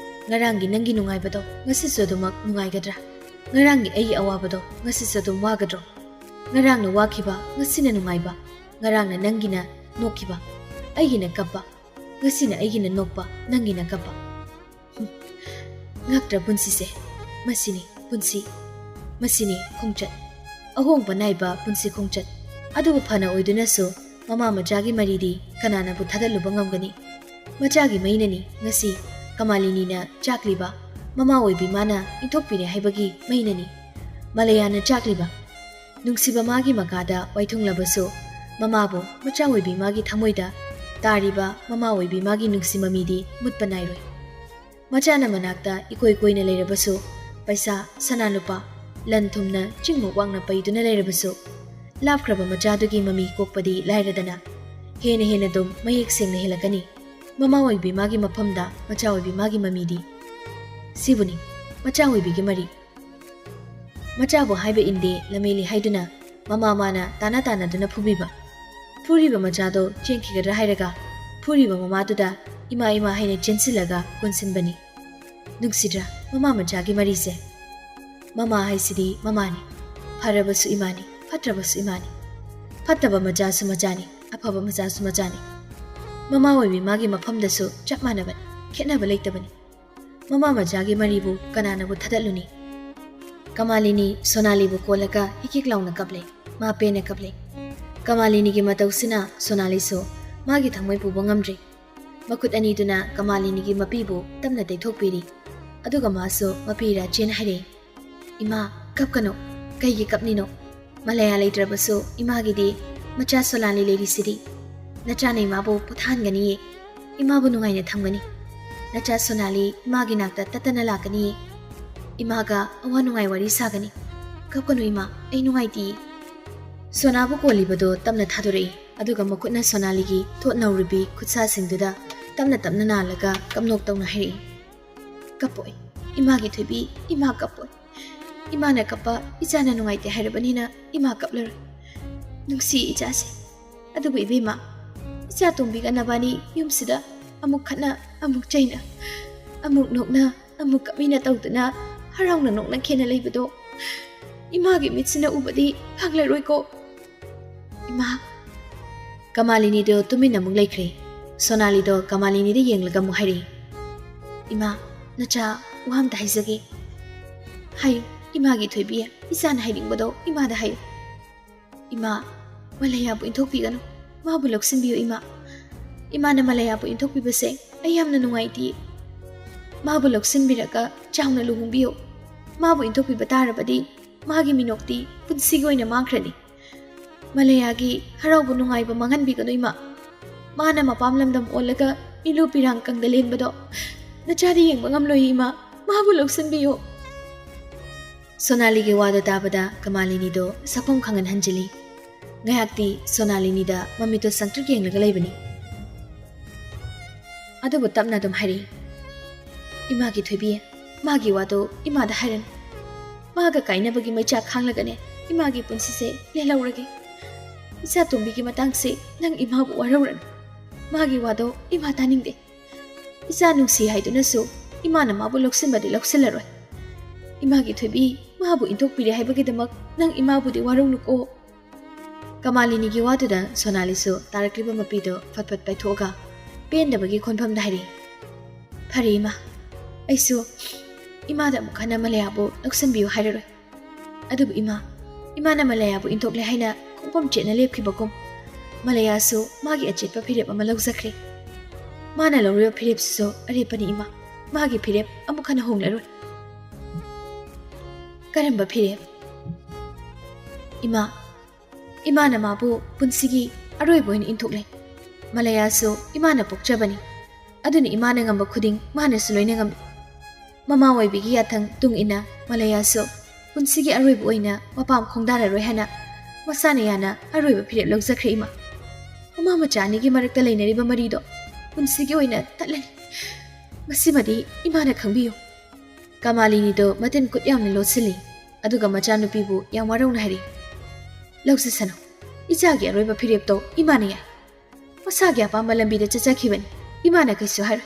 ꯉꯔꯥꯡꯒꯤ ꯅꯪꯒꯤ ꯅꯨꯡꯉꯥꯏꯕꯗꯣ ꯉꯁꯤꯁꯨ ꯑꯗꯨꯃꯛ ꯅꯨꯡꯉꯥꯏꯒꯗ꯭ꯔꯥ? ꯉꯔꯥꯡꯒꯤ ꯑꯩꯒꯤ ꯑꯋꯥꯕꯗꯣ ꯉꯁꯤꯁꯨ ꯑꯗꯨꯝ ꯋꯥꯒꯗ꯭ꯔꯣ? ꯉꯔꯥꯡꯅ ꯋꯥꯈꯤꯕ, ꯉꯁꯤꯅ ꯅꯨꯡꯉꯥꯏꯕ꯫ ꯉꯔꯥꯡꯅ ꯅꯪꯒꯤꯅ ꯅꯣꯛꯈꯤꯕ, ꯑꯩꯒꯤꯅ ꯀꯞꯄ꯫ ꯉꯁꯤꯅ ꯑꯩꯒꯤꯅ ꯅꯣꯛꯄ, ꯅꯪꯒꯤꯅ ꯀꯞꯄ꯫ ꯍꯨꯝ, ꯉꯛꯇ꯭ꯔ ꯄꯨꯟꯁꯤꯁꯦ? ꯃꯁꯤꯅꯤ ꯄꯨꯟꯁꯤ, ꯃꯁꯤꯅꯤ ꯈꯣꯡꯆꯠ꯫ ꯑꯍꯣꯡꯕ ꯅꯥꯏꯕ ꯄꯨꯟꯁꯤ ꯈꯣꯡꯆꯠ꯫ ꯑꯗꯨꯕꯨ ꯐꯅ ꯑꯣꯏꯗꯨꯅꯁꯨ ꯃꯃꯥ ꯃꯆꯥꯒꯤ ꯃꯔꯤꯗꯤ ꯀꯅꯥꯅꯕꯨ ꯊꯥꯗꯠꯂꯨꯕ ꯉꯝꯒꯅꯤ? ꯃꯆꯥꯒꯤ ꯃꯩꯅꯅꯤ ꯉꯁꯤ ꯀꯃꯥꯂꯤꯅꯤꯅ ꯆꯥꯛꯂꯤꯕ, ꯃꯃꯥ ꯑꯣꯏꯕꯤ ꯃꯥꯅ ꯏꯟꯊꯣꯛꯄꯤꯔꯦ ꯍꯥꯏꯕꯒꯤ ꯃꯩꯅꯅꯤ ꯃꯂꯌꯥꯅ ꯆꯥꯛꯂꯤꯕ꯫ ꯅꯨꯡꯁꯤꯕ ꯃꯥꯒꯤ ꯃꯀꯥꯗ ꯋꯥꯏꯊꯨꯡꯂꯕꯁꯨ, ꯃꯃꯥꯕꯨ ꯃꯆꯥ ꯑꯣꯏꯕꯤ ꯃꯥꯒꯤ ꯊꯃꯣꯏꯗ ꯇꯥꯔꯤꯕ ꯃꯃꯥ ꯑꯣꯏꯕꯤ ꯃꯥꯒꯤ ꯅꯨꯡꯁꯤ ꯃꯃꯤꯗꯤ ꯃꯨꯠꯄ ꯅꯥꯏꯔꯣꯏ꯫ ꯃꯆꯥꯅ ꯃꯅꯥꯛꯇ ꯏꯀꯣꯏ ꯀꯣꯏꯅ ꯂꯩꯔꯕꯁꯨ, ꯄꯩꯁꯥ, ꯁꯅꯥ ꯂꯨꯄꯥ, ꯂꯟ ꯊꯨꯝꯅ ꯆꯤꯡꯃꯨꯛ ꯋꯥꯡꯅ ꯄꯩꯗꯨꯅ ꯂꯩꯔꯕꯁꯨ, ꯂꯥꯞꯈ꯭ꯔꯕ ꯃꯆꯥꯗꯨꯒꯤ ꯃꯃꯤ ꯀꯣꯛꯄꯗꯤ ꯂꯥꯏꯔꯗꯅ, ꯍꯦꯟꯅ ꯍꯦꯟꯅ ꯑꯗꯨꯝ ꯃꯌꯦꯛ ꯁꯦꯡꯅ ꯍꯦꯜꯂꯛꯀꯅꯤ꯫ ꯃꯃꯥ ꯑꯣꯏꯕꯤ ꯃꯥꯒꯤ ꯃꯐꯝꯗ ꯃꯆꯥ ꯑꯣꯏꯕꯤ ꯃꯥꯒꯤ ꯃꯃꯤꯗꯤ꯫ ꯁꯤꯕꯨꯅꯤ ꯃꯆꯥ ꯑꯣꯏꯕꯤꯒꯤ ꯃꯔꯤ꯫ ꯃꯆꯥꯕꯨ ꯍꯥꯏꯕ ꯏꯟꯗꯦ ꯂꯝꯍꯦꯜꯂꯤ ꯍꯥꯏꯗꯨꯅ ꯃꯃꯥ ꯃꯥꯅ ꯇꯥꯅ ꯇꯥꯅꯗꯨꯅ ꯐꯨꯕꯤꯕ꯫ ꯐꯨꯔꯤꯕ ꯃꯆꯥꯗꯣ ꯆꯦꯟꯈꯤꯒꯗ꯭ꯔꯥ ꯍꯥꯏꯔꯒ ꯐꯨꯔꯤꯕ ꯃꯃꯥꯗꯨꯗ ꯏꯃꯥ ꯏꯃꯥ ꯍꯥꯏꯅ ꯆꯦꯟꯁꯤꯜꯂꯒ ꯀꯣꯟꯁꯤꯟꯕꯅꯤ꯫ ꯅꯨꯡꯁꯤꯗ꯭ꯔꯥ ꯃꯃꯥ ꯃꯆꯥꯒꯤ ꯃꯔꯤꯁꯦ? ꯃꯃꯥ ꯍꯥꯏꯁꯤꯗꯤ ꯃꯃꯥꯅꯤ꯫ ꯐꯔꯕꯁꯨ ꯏꯃꯥꯅꯤ, ꯐꯠꯇ꯭ꯔꯕꯁꯨ ꯏꯃꯥꯅꯤ꯫ ꯐꯠꯇꯕ ꯃꯆꯥꯁꯨ ꯃꯆꯥꯅꯤ, ꯑꯐꯕ ꯃꯆꯥꯁꯨ ꯃꯆꯥꯅꯤ꯫ ꯃꯃꯥ ꯑꯣꯏꯕꯤ ꯃꯥꯒꯤ ꯃꯐꯝꯗꯁꯨ ꯆꯞ ꯃꯥꯟꯅꯕꯅꯤ, ꯈꯦꯠꯅꯕ ꯂꯩꯇꯕꯅꯤ꯫ ꯃꯃꯥ ꯃꯆꯥꯒꯤ ꯃꯔꯤꯕꯨ ꯀꯅꯥꯅꯕꯨ ꯊꯥꯗꯠꯂꯨꯅꯤ? ꯀꯃꯥꯂꯤꯅꯤ ꯁꯣꯅꯥꯂꯤꯕꯨ ꯀꯣꯜꯂꯒ ꯍꯤꯛ ꯍꯤꯛ ꯂꯥꯎꯅ ꯀꯞꯂꯦ꯫ ꯃꯥ ꯄꯦꯟꯅ ꯀꯞꯂꯦ꯫ ꯀꯃꯥꯂꯤꯅꯤꯒꯤ ꯃꯇꯧꯁꯤꯅ ꯁꯣꯅꯥꯂꯤꯁꯨ ꯃꯥꯒꯤ ꯊꯃꯣꯏ ꯄꯨꯕ ꯉꯝꯗ꯭ꯔꯦ꯫ ꯃꯈꯨꯠ ꯑꯅꯤꯗꯨꯅ ꯀꯃꯥꯂꯤꯅꯤꯒꯤ ꯃꯄꯤꯕꯨ ꯇꯞꯅ ꯇꯩꯊꯣꯛꯄꯤꯔꯤ꯫ ꯑꯗꯨꯒ ꯃꯥꯁꯨ ꯃꯄꯤ ꯔꯥꯆꯦꯟ ꯍꯥꯏꯔꯦ, "ꯏꯃꯥ, ꯀꯞꯀꯅꯨ꯫ ꯀꯩꯒꯤ ꯀꯞꯅꯤꯅꯣ? ꯃꯂꯌꯥ ꯂꯩꯇ꯭ꯔꯕꯁꯨ ꯏꯃꯥꯒꯤꯗꯤ ꯃꯆꯥ ꯁꯣꯅꯥꯂꯤ ꯂꯩꯔꯤꯁꯤꯗꯤ꯫ ꯅꯆꯥꯅ ꯏꯃꯥꯕꯨ ꯄꯣꯊꯥꯍꯟꯒꯅꯤꯌꯦ꯫ ꯏꯃꯥꯕꯨ ꯅꯨꯡꯉꯥꯏꯅ ꯊꯝꯒꯅꯤ꯫ ꯅꯆꯥ ꯁꯣꯅꯥꯂꯤ ꯏꯃꯥꯒꯤ ꯅꯥꯛꯇ ꯇꯠꯇꯅ ꯂꯥꯛꯀꯅꯤꯌꯦ꯫ ꯏꯃꯥꯒ ꯑꯋꯥ ꯅꯨꯡꯉꯥꯏ ꯋꯥꯔꯤ ꯁꯥꯒꯅꯤ꯫ ꯀꯞꯀꯅꯨ ꯏꯃꯥ, ꯑꯩ ꯅꯨꯡꯉꯥꯏꯇꯤꯌꯦ꯫" ꯁꯣꯅꯥꯕꯨ ꯀꯣꯜꯂꯤꯕꯗꯣ ꯇꯞꯅ ꯊꯥꯗꯣꯔꯛꯏ꯫ ꯑꯗꯨꯒ ꯃꯈꯨꯠꯅ ꯁꯣꯅꯥꯂꯤꯒꯤ ꯊꯣꯠ ꯅꯧꯔꯤꯕꯤ ꯈꯨꯠꯁꯥꯁꯤꯡꯗꯨꯗ ꯇꯞꯅ ꯇꯞꯅ ꯅꯥꯜꯂꯒ ꯀꯞꯅꯣꯛ ꯇꯧꯅ ꯍꯥꯏꯔꯛꯏ, "ꯀꯞꯄꯣꯏ, ꯏꯃꯥꯒꯤ ꯊꯣꯏꯕꯤ, ꯏꯃꯥ ꯀꯞꯄꯣꯏ꯫ ꯏꯃꯥꯅ ꯀꯞꯄ ꯏꯆꯥꯅ ꯅꯨꯡꯉꯥꯏꯇꯦ ꯍꯥꯏꯔꯕꯅꯤꯅ ꯏꯃꯥ ꯀꯞꯂꯔꯣꯏ꯫ ꯅꯨꯡꯁꯤ ꯏꯆꯥꯁꯦ꯫ ꯑꯗꯨꯕꯨ ꯏꯕꯦꯝꯃ, ꯏꯆꯥ ꯇꯣꯝꯕꯤꯒ ꯅꯕꯥꯅꯤ ꯌꯨꯝꯁꯤꯗ ꯑꯃꯨꯛ ꯈꯠꯅ, ꯑꯃꯨꯛ ꯆꯩꯅ, ꯑꯃꯨꯛ ꯅꯣꯛꯅ, ꯑꯃꯨꯛ ꯀꯞꯃꯤꯟꯅ ꯇꯧꯗꯨꯅ ꯍꯔꯥꯎꯅ ꯅꯣꯛꯅꯈꯦꯅ ꯂꯩꯕꯗꯣ ꯏꯃꯥꯒꯤ ꯃꯤꯠꯁꯤꯅ ꯎꯕꯗꯤ ꯐꯪꯂꯔꯣꯏꯀꯣ ꯏꯃꯥ꯫" ꯀꯃꯥꯂꯤꯅꯤꯗꯣ ꯇꯨꯃꯤꯟꯅ ꯑꯃꯨꯛ ꯂꯩꯈ꯭ꯔꯦ꯫ ꯁꯣꯅꯥꯂꯤꯗꯣ ꯀꯃꯥꯂꯤꯅꯤꯗ ꯌꯦꯡꯂꯒ ꯑꯃꯨꯛ ꯍꯥꯏꯔꯛꯏ, "ꯏꯃꯥ, ꯅꯆꯥ ꯋꯥ ꯑꯝꯇ ꯍꯥꯏꯖꯒꯦ꯫ ꯍꯥꯏꯌꯨ, ꯏꯃꯥꯒꯤ ꯊꯣꯏꯕꯤ, ꯏꯆꯥꯅ ꯍꯥꯏꯅꯤꯡꯕꯗꯣ ꯏꯃꯥꯗ ꯍꯥꯏꯌꯨ꯫ ꯏꯃꯥ, ꯃꯂꯌꯥꯕꯨ ꯏꯟꯊꯣꯛꯄꯤꯒꯅꯨ, ꯃꯥꯕꯨ ꯂꯧꯁꯤꯟꯕꯤꯌꯨ ꯏꯃꯥ꯫ ꯏꯃꯥꯅ ꯃꯂꯌꯥꯕꯨ ꯏꯟꯊꯣꯛꯄꯤꯕꯁꯦ ꯑꯩ ꯌꯥꯝꯅ ꯅꯨꯡꯉꯥꯏꯇꯦ꯫ ꯃꯥꯕꯨ ꯂꯧꯁꯤꯟꯕꯤꯔꯒ ꯆꯥꯎꯅ ꯂꯨꯍꯣꯡꯕꯤꯌꯨ꯫ ꯃꯥꯕꯨ ꯏꯟꯊꯣꯛꯄꯤꯕ ꯇꯥꯔꯕꯗꯤ ꯃꯥꯒꯤ ꯃꯤꯅꯣꯛꯇꯤ ꯄꯨꯟꯁꯤꯒꯤ ꯑꯣꯏꯅ ꯃꯥꯡꯈ꯭ꯔꯅꯤ꯫ ꯃꯂꯌꯥꯒꯤ ꯍꯔꯥꯎꯕ ꯅꯨꯡꯉꯥꯏꯕ ꯃꯥꯡꯍꯟꯕꯤꯒꯅꯨ ꯏꯃꯥ꯫ ꯃꯥꯅ ꯃꯄꯥꯝ ꯂꯝꯗꯝ ꯑꯣꯜꯂꯒ ꯃꯤꯂꯨ ꯄꯤꯔꯥꯡ ꯀꯪꯗ ꯂꯦꯟꯕꯗꯣ ꯅꯆꯥꯗꯤ ꯌꯦꯡꯕ ꯉꯝꯂꯣꯏ ꯏꯃꯥ꯫ ꯃꯥꯕꯨ ꯂꯧꯁꯤꯟꯕꯤꯌꯨ꯫" ꯁꯣꯅꯥꯂꯤꯒꯤ ꯋꯥꯗꯣ ꯇꯥꯕꯗ ꯀꯃꯥꯂꯤꯅꯤꯗꯣ ꯁꯛꯐꯝ ꯈꯪꯍꯟ ꯍꯟꯖꯤꯜꯂꯤ꯫ ꯉꯥꯏꯍꯥꯛꯇꯤ ꯁꯣꯅꯥꯂꯤꯅꯤꯗ ꯃꯃꯤꯠꯇꯣ ꯁꯪꯇ꯭ꯔꯤꯛ ꯌꯦꯡꯂꯒ ꯂꯩꯕꯅꯤ꯫ ꯑꯗꯨꯕꯨ ꯇꯞꯅ ꯑꯗꯨꯝ ꯍꯥꯏꯔꯛꯏ, "ꯏꯃꯥꯒꯤ ꯊꯣꯏꯕꯤ, ꯃꯥꯒꯤ ꯋꯥꯗꯣ ꯏꯃꯥꯗ ꯍꯥꯏꯔꯅꯨ꯫ ꯃꯥꯒ ꯀꯥꯏꯅꯕꯒꯤ ꯃꯩꯆꯥꯛ ꯈꯥꯡꯂꯒꯅꯦ ꯏꯃꯥꯒꯤ ꯄꯨꯟꯁꯤꯁꯦ ꯂꯦꯜꯍꯧꯔꯒꯦ꯫ ꯏꯆꯥ ꯇꯣꯝꯕꯤꯒꯤ ꯃꯇꯥꯡꯁꯦ ꯅꯪ ꯏꯃꯥꯕꯨ ꯋꯥꯔꯧꯔꯅꯨ꯫ ꯃꯥꯒꯤ ꯋꯥꯗꯣ ꯏꯃꯥ ꯇꯥꯅꯤꯡꯗꯦ꯫ ꯏꯆꯥ ꯅꯨꯡꯁꯤ ꯍꯥꯏꯗꯨꯅꯁꯨ ꯏꯃꯥꯅ ꯃꯥꯕꯨ ꯂꯧꯁꯤꯟꯕꯗꯤ ꯂꯧꯁꯤꯜꯂꯔꯣꯏ꯫ ꯏꯃꯥꯒꯤ ꯊꯣꯏꯕꯤ ꯃꯥꯕꯨ ꯏꯟꯊꯣꯛꯄꯤꯔꯦ ꯍꯥꯏꯕꯒꯤꯗꯃꯛ ꯅꯪ ꯏꯃꯥꯕꯨꯗꯤ ꯋꯥꯔꯧꯅꯨꯀꯣ꯫" ꯀꯃꯥꯂꯤꯅꯤꯒꯤ ꯋꯥꯗꯨꯗ ꯁꯣꯅꯥꯂꯤꯁꯨ ꯇꯥꯔꯛꯂꯤꯕ ꯃꯄꯤꯗꯨ ꯐꯠ ꯐꯠ ꯄꯥꯏꯊꯣꯛꯑꯒ ꯄꯦꯟꯗꯕꯒꯤ ꯈꯣꯟꯐꯝꯗ ꯍꯥꯏꯔꯛꯏ, "ꯐꯔꯦ ꯏꯃꯥ, ꯑꯩꯁꯨ ꯏꯃꯥꯗ ꯑꯃꯨꯛ ꯍꯟꯅ ꯃꯂꯌꯥꯕꯨ ꯂꯧꯁꯤꯟꯕꯤꯌꯨ ꯍꯥꯏꯔꯔꯣꯏ꯫ ꯑꯗꯨꯕꯨ ꯏꯃꯥ, ꯏꯃꯥꯅ ꯃꯂꯌꯥꯕꯨ ꯏꯟꯊꯣꯛꯂꯦ ꯍꯥꯏꯅ ꯈꯣꯡꯐꯝ ꯆꯦꯠꯅ ꯂꯦꯞꯈꯤꯕꯒꯨꯝ, ꯃꯂꯌꯥꯁꯨ ꯃꯥꯒꯤ ꯑꯆꯦꯠꯄ ꯐꯤꯔꯦꯞ ꯑꯃ ꯂꯧꯖꯈ꯭ꯔꯦ꯫ ꯃꯥꯅ ꯂꯧꯔꯤꯕ ꯐꯤꯔꯦꯞꯁꯤꯁꯨ ꯑꯔꯦꯞꯄꯅꯤ ꯏꯃꯥ, ꯃꯥꯒꯤ ꯐꯤꯔꯦꯞ ꯑꯃꯨꯛ ꯍꯟꯅ ꯍꯣꯡꯂꯔꯣꯏ꯫" "ꯀꯔꯝꯕ ꯐꯤꯔꯦꯞ?" "ꯏꯃꯥ, ꯏꯃꯥꯅ ꯃꯥꯕꯨ ꯄꯨꯟꯁꯤꯒꯤ ꯑꯔꯣꯏꯕ ꯑꯣꯏꯅ ꯏꯟꯊꯣꯛꯂꯦ꯫ ꯃꯂꯌꯥꯁꯨ ꯏꯃꯥꯅ ꯄꯣꯛꯆꯕꯅꯤ꯫ ꯑꯗꯨꯅ ꯏꯃꯥꯅ ꯉꯝꯕ ꯈꯨꯗꯤꯡ ꯃꯥꯅꯁꯨ ꯂꯣꯏꯅ ꯉꯝꯃꯤ꯫ ꯃꯃꯥ ꯑꯣꯏꯕꯤꯒꯤ ꯌꯥꯊꯪ ꯇꯨꯡ ꯏꯟꯅ ꯃꯂꯌꯥꯁꯨ ꯄꯨꯟꯁꯤꯒꯤ ꯑꯔꯣꯏꯕ ꯑꯣꯏꯅ ꯃꯄꯥꯝ ꯈꯣꯡꯗꯥꯔꯔꯣꯏ ꯍꯥꯏꯅ ꯃꯁꯥꯅ ꯌꯥꯅ ꯑꯔꯣꯏꯕ ꯐꯤꯔꯦꯞ ꯂꯧꯖꯈ꯭ꯔꯦ ꯏꯃꯥ꯫ ꯃꯃꯥ ꯃꯆꯥ ꯑꯅꯤꯒꯤ ꯃꯔꯛꯇ ꯂꯩꯅꯔꯤꯕ ꯃꯔꯤꯗꯣ ꯄꯨꯟꯁꯤꯒꯤ ꯑꯣꯏꯅ ꯇꯠꯂꯅꯤ꯫ ꯃꯁꯤꯃꯗꯤ ꯏꯃꯥꯅ ꯈꯪꯕꯤꯌꯨ꯫" ꯀꯃꯥꯂꯤꯅꯤꯗꯣ ꯃꯇꯤꯟ ꯈꯨꯠ ꯌꯥꯝꯅ ꯂꯣꯠꯁꯤꯜꯂꯤ꯫ ꯑꯗꯨꯒ ꯃꯆꯥꯅꯨꯄꯤꯕꯨ ꯌꯥꯝ ꯋꯥꯔꯧꯅ ꯍꯥꯏꯔꯤ, "ꯂꯧꯖꯁꯅꯨ, ꯏꯆꯥꯒꯤ ꯑꯔꯣꯏꯕ ꯐꯤꯔꯦꯞꯇꯣ ꯏꯃꯥꯅ ꯌꯥꯏ꯫ ꯃꯁꯥꯒꯤ ꯑꯄꯥꯝꯕ ꯂꯝꯕꯤꯗ ꯆꯠꯆꯈꯤꯕꯅꯤ, ꯏꯃꯥꯅ ꯀꯩꯁꯨ ꯍꯥꯏꯔꯣꯏ꯫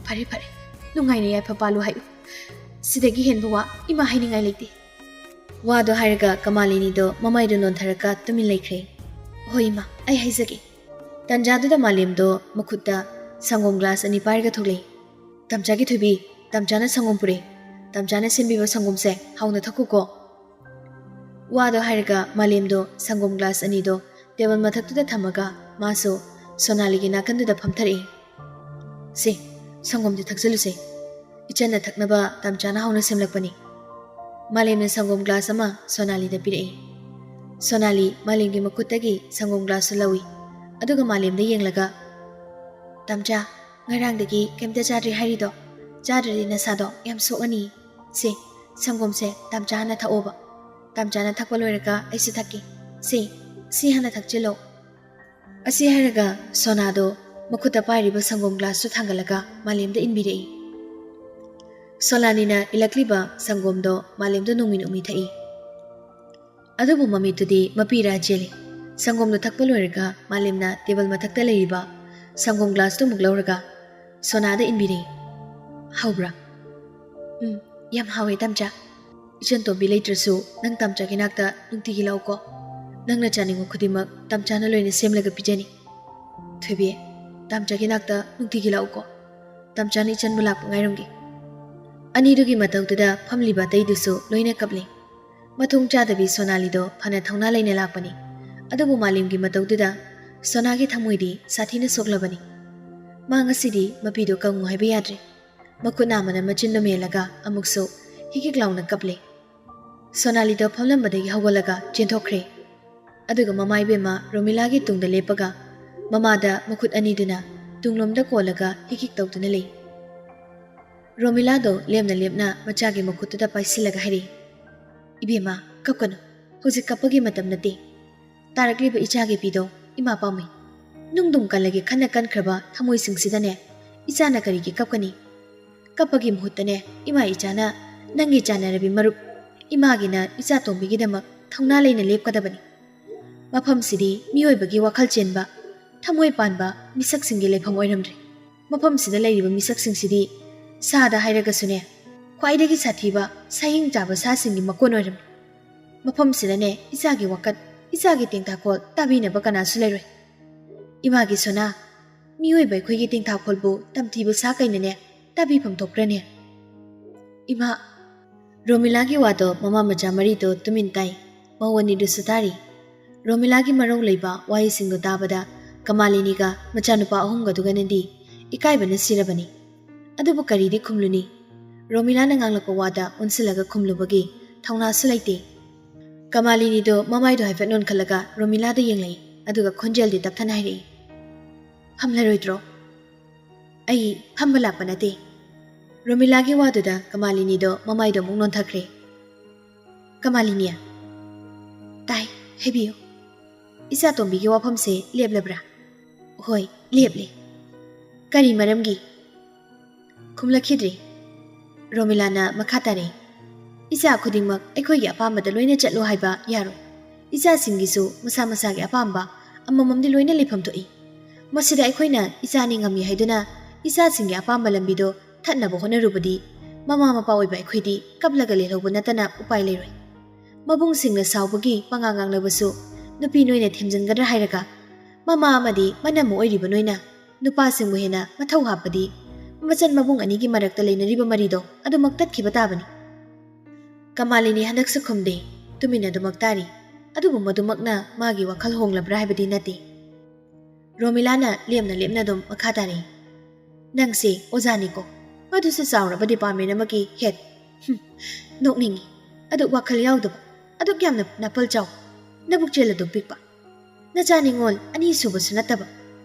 ꯐꯔꯦ ꯐꯔꯦ, ꯅꯨꯡꯉꯥꯏꯅ ꯌꯥꯏꯐ ꯄꯥꯜꯂꯨ ꯍꯥꯏꯌꯨ꯫ ꯁꯤꯗꯒꯤ ꯍꯦꯟꯕ ꯋꯥ ꯏꯃꯥ ꯍꯥꯏꯅꯤꯡꯉꯥꯏ ꯂꯩꯇꯦ꯫" ꯋꯥꯗꯣ ꯍꯥꯏꯔꯒ ꯀꯃꯥꯂꯤꯅꯤꯗꯣ ꯃꯃꯥꯏꯗꯣ ꯅꯣꯟꯊꯔꯒ ꯇꯨꯃꯤꯟ ꯂꯩꯈ꯭ꯔꯦ꯫ "ꯍꯣꯏ ꯏꯃꯥ, ꯑꯩ ꯍꯥꯏꯖꯒꯦ꯫" ꯇꯟꯖꯥꯗꯨꯗ ꯃꯥꯂꯦꯝꯗꯣ ꯃꯈꯨꯠꯇ ꯁꯪꯒꯣꯝ ꯒ꯭ꯂꯥꯁ ꯑꯅꯤ ꯄꯥꯏꯔꯒ ꯊꯣꯛꯂꯛꯏ꯫ "ꯇꯝꯆꯥꯒꯤ ꯊꯣꯏꯕꯤ, ꯇꯝꯆꯥꯅ ꯁꯪꯒꯣꯝ ꯄꯨꯔꯛꯏ꯫ ꯇꯝꯆꯥꯅ ꯁꯦꯝꯕꯤꯕ ꯁꯪꯒꯣꯝꯁꯦ ꯍꯥꯎꯅ ꯊꯛꯈꯣꯀꯣ꯫" ꯋꯥꯗꯣ ꯍꯥꯏꯔꯒ ꯃꯥꯂꯦꯝꯗꯣ ꯁꯪꯒꯣꯝ ꯒ꯭ꯂꯥꯁ ꯑꯅꯤꯗꯣ ꯇꯦꯕꯜ ꯃꯊꯛꯇꯨꯗ ꯊꯝꯃꯒ ꯃꯥꯁꯨ ꯁꯣꯅꯥꯂꯤꯒꯤ ꯅꯥꯀꯟꯗꯨꯗ ꯐꯝꯊꯔꯛꯏ꯫ "ꯁꯦ, ꯁꯪꯒꯣꯝꯗꯤ ꯊꯛꯆꯜꯂꯨꯁꯦ꯫ ꯏꯆꯟꯅ ꯊꯛꯅꯕ ꯇꯝꯆꯥꯅ ꯍꯥꯎꯅ ꯁꯦꯝꯂꯛꯄꯅꯤ꯫" ꯃꯥꯂꯦꯝꯅ ꯁꯪꯒꯣꯝ ꯒ꯭ꯂꯥꯁ ꯑꯃ ꯁꯣꯅꯥꯂꯤꯗ ꯄꯤꯔꯛꯏ꯫ ꯁꯣꯅꯥꯂꯤ ꯃꯥꯂꯦꯝꯒꯤ ꯃꯈꯨꯠꯇꯒꯤ ꯁꯪꯒꯣꯝ ꯒ꯭ꯂꯥꯁꯇꯨ ꯂꯧꯏ꯫ ꯑꯗꯨꯒ ꯃꯥꯂꯦꯝꯗ ꯌꯦꯡꯂꯒ, "ꯇꯝꯆꯥ, ꯉꯔꯥꯡꯗꯒꯤ ꯀꯩꯝꯇ ꯆꯥꯗ꯭ꯔꯤ ꯍꯥꯏꯔꯤꯗꯣ? ꯆꯥꯗ꯭ꯔꯗꯤ ꯅꯁꯥꯗꯣ ꯌꯥꯝ ꯁꯣꯛꯑꯅꯤ꯫ ꯁꯦ, ꯁꯪꯒꯣꯝꯁꯦ ꯇꯝꯆꯥ ꯍꯥꯟꯅ ꯊꯛꯑꯣꯕ꯫ ꯇꯝꯆꯥꯅ ꯊꯛꯄ ꯂꯣꯏꯔꯒ ꯑꯩꯁꯨ ꯊꯛꯀꯦ꯫ ꯁꯦ, "ꯁꯤ ꯍꯥꯟꯅ ꯊꯛꯆꯤꯜꯂꯣ꯫" ꯑꯁꯤ ꯍꯥꯏꯔꯒ ꯁꯣꯅꯥꯗꯣ ꯃꯈꯨꯠꯇ ꯄꯥꯏꯔꯤꯕ ꯁꯪꯒꯣꯝ ꯒ꯭ꯂꯥꯁꯇꯨ ꯊꯥꯡꯒꯠꯂꯒ ꯃꯥꯂꯦꯝꯗ ꯏꯟꯕꯤꯔꯛꯏ꯫ ꯁꯣꯅꯥꯂꯤꯅ ꯏꯜꯂꯛꯂꯤꯕ ꯁꯪꯒꯣꯝꯗꯣ ꯃꯥꯂꯦꯝꯗ ꯅꯣꯡꯃꯤ ꯅꯣꯡꯃꯤ ꯊꯛꯏ꯫ ꯑꯗꯨꯕꯨ ꯃꯃꯤꯠꯇꯨꯗꯤ ꯃꯄꯤꯔꯥ ꯆꯦꯜꯂꯤ꯫ ꯁꯪꯒꯣꯝꯗꯣ ꯊꯛꯄ ꯂꯣꯏꯔꯒ ꯃꯥꯂꯦꯝꯅ ꯇꯦꯕꯜ ꯃꯊꯛꯇ ꯂꯩꯔꯤꯕ ꯁꯪꯒꯣꯝ ꯒ꯭ꯂꯥꯁꯇꯨ ꯑꯃꯨꯛ ꯂꯧꯔꯒ ꯁꯣꯅꯥꯗ ꯏꯟꯕꯤꯔꯛꯏ꯫ "ꯍꯥꯎꯕ꯭ꯔꯥ?" "ꯎꯝ, ꯌꯥꯝ ꯍꯥꯎꯋꯦ, ꯇꯥꯝꯆꯥ꯫" "ꯏꯆꯟ ꯇꯣꯝꯕꯤ ꯂꯩꯇ꯭ꯔꯁꯨ ꯅꯪ ꯇꯥꯝꯆꯥꯒꯤ ꯅꯥꯛꯇ ꯅꯨꯡꯇꯤꯒꯤ ꯂꯥꯛꯎꯀꯣ꯫ ꯅꯪꯅ ꯆꯥꯅꯤꯡꯕ ꯈꯨꯗꯤꯡꯃꯛ ꯇꯥꯝꯆꯥꯅ ꯂꯣꯏꯅ ꯁꯦꯝꯂꯒ ꯄꯤꯖꯅꯤ꯫ ꯊꯣꯏꯕꯤ, ꯇꯥꯝꯆꯥꯒꯤ ꯅꯥꯛꯇ ꯅꯨꯡꯇꯤꯒꯤ ꯂꯥꯛꯎꯀꯣ꯫ ꯇꯥꯝꯆꯥꯅ ꯏꯆꯟꯕꯨ ꯂꯥꯛꯄ ꯉꯥꯏꯔꯝꯒꯦ꯫" ꯑꯅꯤꯗꯨꯒꯤ ꯃꯇꯧꯗꯨꯗ ꯐꯝꯂꯤꯕ ꯑꯇꯩꯗꯨꯁꯨ ꯂꯣꯏꯅ ꯀꯞꯂꯤ꯫ ꯃꯊꯣꯡ ꯆꯥꯗꯕꯤ ꯁꯣꯅꯥꯂꯤꯗꯣ ꯐꯅ ꯊꯧꯅꯥ ꯂꯩꯅ ꯂꯥꯛꯄꯅꯤ, ꯑꯗꯨꯕꯨ ꯃꯥꯂꯦꯝꯒꯤ ꯃꯇꯧꯗꯨꯗ ꯁꯣꯅꯥꯒꯤ ꯊꯃꯣꯏꯗꯤ ꯁꯥꯊꯤꯅ ꯁꯣꯛꯂꯕꯅꯤ꯫ ꯃꯥ ꯉꯁꯤꯗꯤ ꯃꯄꯤꯗꯣ ꯀꯪꯉꯨ ꯍꯥꯏꯕ ꯌꯥꯗ꯭ꯔꯦ꯫ ꯃꯈꯨꯠ ꯅꯥꯝꯃꯅ ꯃꯆꯤꯟꯗꯣ ꯃꯦꯜꯂꯒ ꯑꯃꯨꯛꯁꯨ ꯍꯤꯛ ꯍꯤꯛ ꯂꯥꯎꯅ ꯀꯞꯂꯦ꯫ ꯁꯣꯅꯥꯂꯤꯗꯣ ꯐꯝꯂꯝꯕꯗꯒꯤ ꯍꯧꯒꯠꯂꯒ ꯆꯦꯟꯊꯣꯛꯈ꯭ꯔꯦ꯫ ꯑꯗꯨꯒ ꯃꯃꯥ ꯏꯕꯦꯝꯃ ꯔꯣꯃꯤꯂꯥꯒꯤ ꯇꯨꯡꯗ ꯂꯦꯞꯄꯒ ꯃꯃꯥꯗ ꯃꯈꯨꯠ ꯑꯅꯤꯗꯨꯅ ꯇꯨꯡꯂꯣꯝꯗ ꯀꯣꯜꯂꯒ ꯍꯤꯛ ꯍꯤꯛ ꯇꯧꯗꯨꯅ ꯂꯩ꯫ ꯔꯣꯃꯤꯂꯥꯗꯣ ꯂꯦꯞꯅ ꯂꯦꯞꯅ ꯃꯆꯥꯒꯤ ꯃꯈꯨꯠꯇꯨꯗ ꯄꯥꯏꯁꯤꯜꯂꯒ ꯍꯥꯏꯔꯛꯏ, "ꯏꯕꯦꯝꯃ, ꯀꯞꯀꯅꯨ꯫ ꯍꯧꯖꯤꯛ ꯀꯞꯄꯒꯤ ꯃꯇꯝ ꯅꯠꯇꯦ꯫ ꯇꯥꯔꯛꯂꯤꯕ ꯏꯆꯥꯒꯤ ꯄꯤꯗꯣ ꯏꯃꯥ ꯄꯥꯝꯃꯤ꯫ ꯅꯨꯡꯗꯨꯝ ꯀꯜꯂꯒꯦ ꯈꯟꯅ ꯀꯟꯈ꯭ꯔꯕ ꯊꯃꯣꯏꯁꯤꯡꯁꯤꯗꯅꯦ, ꯏꯆꯥꯅ ꯀꯔꯤꯒꯤ ꯀꯞꯀꯅꯤ? ꯀꯞꯄꯒꯤ ꯃꯍꯨꯠꯇꯅꯦ, ꯏꯃꯥ ꯏꯆꯥꯅ ꯅꯪꯒꯤ ꯆꯥꯟꯅꯔꯕꯤ ꯃꯔꯨꯞ ꯏꯃꯥꯒꯤꯅ ꯏꯆꯥ ꯇꯣꯝꯕꯤꯒꯤꯗꯃꯛ ꯊꯧꯅꯥ ꯂꯩꯅ ꯂꯦꯞꯀꯗꯕꯅꯤ꯫ ꯃꯐꯝꯁꯤꯗꯤ ꯃꯤꯑꯣꯏꯕꯒꯤ ꯋꯥꯈꯜ ꯆꯦꯟꯕ, ꯊꯃꯣꯏ ꯄꯥꯟꯕ ꯃꯤꯁꯛꯁꯤꯡꯒꯤ ꯂꯩꯐꯝ ꯑꯣꯏꯔꯝꯗ꯭ꯔꯦ꯫ ꯃꯐꯝꯁꯤꯗ ꯂꯩꯔꯤꯕ ꯃꯤꯁꯛꯁꯤꯡꯁꯤꯗꯤ ꯁꯥꯗ ꯍꯥꯏꯔꯒꯁꯨꯅꯦ, ꯈ꯭ꯋꯥꯏꯗꯒꯤ ꯁꯥꯊꯤꯕ ꯁꯥꯍꯤꯡ ꯆꯥꯕ ꯁꯥꯁꯤꯡꯒꯤ ꯃꯀꯣꯟ ꯑꯣꯏꯔꯝꯂꯦ꯫ ꯃꯐꯝꯁꯤꯗꯅꯦ ꯏꯆꯥꯒꯤ ꯋꯥꯀꯠ, ꯏꯆꯥꯒꯤ ꯇꯦꯡꯊꯥꯈꯣꯜ ꯇꯥꯕꯤꯅꯕ ꯀꯅꯥꯁꯨ ꯂꯩꯔꯣꯏ꯫ ꯏꯃꯥꯒꯤ ꯁꯣꯅꯥ, ꯃꯤꯑꯣꯏꯕ ꯑꯩꯈꯣꯏꯒꯤ ꯇꯦꯡꯊꯥꯈꯣꯜꯕꯨ ꯇꯝꯊꯤꯕ ꯁꯥ ꯀꯩꯅꯅꯦ ꯇꯥꯕꯤꯐꯝ ꯊꯣꯛꯄ꯭ꯔꯅꯦ?" "ꯏꯃꯥ!" ꯔꯣꯃꯤꯂꯥꯒꯤ ꯋꯥꯗꯣ ꯃꯃꯥ ꯃꯆꯥ ꯃꯔꯤꯗꯣ ꯇꯨꯃꯤꯟ ꯇꯥꯏ꯫ ꯃꯧ ꯑꯅꯤꯗꯨꯁꯨ ꯇꯥꯔꯤ꯫ ꯔꯣꯃꯤꯂꯥꯒꯤ ꯃꯔꯧ ꯂꯩꯕ ꯋꯥꯍꯩꯁꯤꯡꯗꯣ ꯇꯥꯕꯗ ꯀꯃꯥꯂꯤꯅꯤꯒ ꯃꯆꯥꯅꯨꯄꯥ ꯑꯍꯨꯝꯒꯗꯨꯒꯅꯗꯤ ꯏꯀꯥꯏꯕꯅ ꯁꯤꯔꯕꯅꯤ꯫ ꯑꯗꯨꯕꯨ ꯀꯔꯤꯗꯤ ꯈꯨꯝꯂꯨꯅꯤ? ꯔꯣꯃꯤꯂꯥꯅ ꯉꯥꯡꯂꯛꯄ ꯋꯥꯗ ꯑꯣꯟꯁꯤꯜꯂꯒ ꯈꯨꯝꯂꯨꯕꯒꯤ ꯊꯧꯅꯥꯁꯨ ꯂꯩꯇꯦ꯫ ꯀꯃꯥꯂꯤꯅꯤꯗꯣ ꯃꯃꯥꯏꯗꯣ ꯍꯥꯏꯐꯦꯠ ꯅꯣꯟꯈꯠꯂꯒ ꯔꯣꯃꯤꯂꯥꯗ ꯌꯦꯡꯂꯛꯏ, ꯑꯗꯨꯒ ꯈꯣꯟꯖꯦꯜꯗꯤ ꯇꯞꯊꯅ ꯍꯥꯏꯔꯛꯏ, "ꯐꯝꯂꯔꯣꯏꯗ꯭ꯔꯣ?" "ꯑꯩ ꯐꯝꯕ ꯂꯥꯛꯄ ꯅꯠꯇꯦ꯫" ꯔꯣꯃꯤꯂꯥꯒꯤ ꯋꯥꯗꯨꯗ ꯀꯃꯥꯂꯤꯅꯤꯗꯣ ꯃꯃꯥꯏꯗꯣ ꯑꯃꯨꯛ ꯅꯣꯟꯊꯈ꯭ꯔꯦ꯫ "ꯀꯃꯥꯂꯤꯅꯤ!" "ꯇꯥꯏ, ꯍꯥꯏꯕꯤꯌꯨ꯫" ꯏꯆꯥ ꯇꯣꯝꯕꯤꯒꯤ ꯋꯥꯐꯝꯁꯦ ꯂꯦꯞꯂꯕ꯭ꯔꯥ? ꯍꯣꯏ, ꯂꯦꯞꯂꯦ꯫ ꯀꯔꯤ ꯃꯔꯝꯒꯤ? ꯈꯨꯝꯂꯛꯈꯤꯗ꯭ꯔꯦ꯫ ꯔꯣꯃꯤꯂꯥꯅ ꯃꯈꯥ ꯇꯥꯔꯛꯏ, "ꯏꯆꯥ ꯈꯨꯗꯤꯡꯃꯛ ꯑꯩꯈꯣꯏꯒꯤ ꯑꯄꯥꯝꯕꯗ ꯂꯣꯏꯅ ꯆꯠꯂꯣ ꯍꯥꯏꯕ ꯌꯥꯔꯣꯏ꯫ ꯏꯆꯥꯁꯤꯡꯒꯤꯁꯨ ꯃꯁꯥ ꯃꯁꯥꯒꯤ ꯑꯄꯥꯝꯕ ꯑꯃꯃꯝꯗꯤ ꯂꯣꯏꯅ ꯂꯩꯐꯝ ꯊꯣꯛꯏ꯫ ꯃꯁꯤꯗ ꯑꯩꯈꯣꯏꯅ ꯏꯆꯥꯅꯤ ꯉꯝꯃꯤ ꯍꯥꯏꯗꯨꯅ ꯏꯆꯥꯁꯤꯡꯒꯤ ꯑꯄꯥꯝꯕ ꯂꯝꯕꯤꯗꯣ ꯊꯠꯅꯕ ꯍꯣꯠꯅꯔꯨꯕꯗꯤ ꯃꯃꯥ ꯃꯄꯥ ꯑꯣꯏꯕ ꯑꯩꯈꯣꯏꯗꯤ ꯀꯞꯂꯒ ꯂꯩꯍꯧꯕ ꯅꯠꯇꯅ ꯎꯄꯥꯏ ꯂꯩꯔꯣꯏ꯫ ꯃꯕꯨꯡꯁꯤꯡꯅ ꯁꯥꯎꯕꯒꯤ ꯄꯉꯥꯡ ꯉꯥꯡꯂꯕꯁꯨ ꯅꯨꯄꯤ ꯅꯣꯏꯅ ꯊꯦꯝꯖꯤꯟꯒꯗ꯭ꯔꯥ ꯍꯥꯏꯔꯒ ꯃꯃꯥ ꯑꯃꯗꯤ ꯃꯅꯝꯃ ꯑꯣꯏꯔꯤꯕ ꯅꯣꯏꯅ ꯅꯨꯄꯥꯁꯤꯡꯕꯨ ꯍꯦꯟꯅ ꯃꯊꯧ ꯍꯥꯞꯄꯗꯤ ꯃꯆꯟ ꯃꯕꯨꯡ ꯑꯅꯤꯒꯤ ꯃꯔꯛꯇ ꯂꯩꯅꯔꯤꯕ ꯃꯔꯤꯗꯣ ꯑꯗꯨꯃꯛ ꯇꯠꯈꯤꯕ ꯇꯥꯕꯅꯤ꯫ ꯀꯃꯥꯂꯤꯅꯤ ꯍꯟꯗꯛꯁꯨ ꯈꯨꯝꯗꯦ, ꯇꯨꯃꯤꯟꯅ ꯑꯗꯨꯃꯛ ꯇꯥꯔꯤ꯫ ꯑꯗꯨꯕꯨ ꯃꯗꯨꯃꯛꯅ ꯃꯥꯒꯤ ꯋꯥꯈꯜ ꯍꯣꯡꯂꯕ꯭ꯔꯥ ꯍꯥꯏꯕꯗꯤ ꯅꯠꯇꯦ꯫ ꯔꯣꯃꯤꯂꯥꯅ ꯂꯦꯝꯅ ꯂꯦꯝꯅ ꯑꯗꯨꯝ ꯃꯈꯥ ꯇꯥꯔꯛꯏ, "ꯅꯪꯁꯦ ꯑꯣꯖꯥꯅꯤꯀꯣ, ꯃꯗꯨꯁꯨ ꯆꯥꯎꯔꯕ ꯗꯤꯄꯥꯔꯠꯃꯦꯟ ꯑꯃꯒꯤ ꯍꯦꯗ꯫ ꯍꯨꯝ, ꯅꯣꯛꯅꯤꯡꯉꯤ꯫ ꯑꯗꯨꯛ ꯋꯥꯈꯜ ꯌꯥꯎꯗꯕ, ꯑꯗꯨꯛ ꯌꯥꯝꯅ ꯅꯥꯄꯜ ꯆꯥꯎ, ꯅꯕꯨꯛꯆꯦꯜ ꯑꯗꯨꯛ ꯄꯤꯛꯄ꯫ ꯅꯆꯥ ꯅꯤꯉꯣꯜ ꯑꯅꯤ ꯁꯨꯕꯁꯨ ꯅꯠꯇꯕ,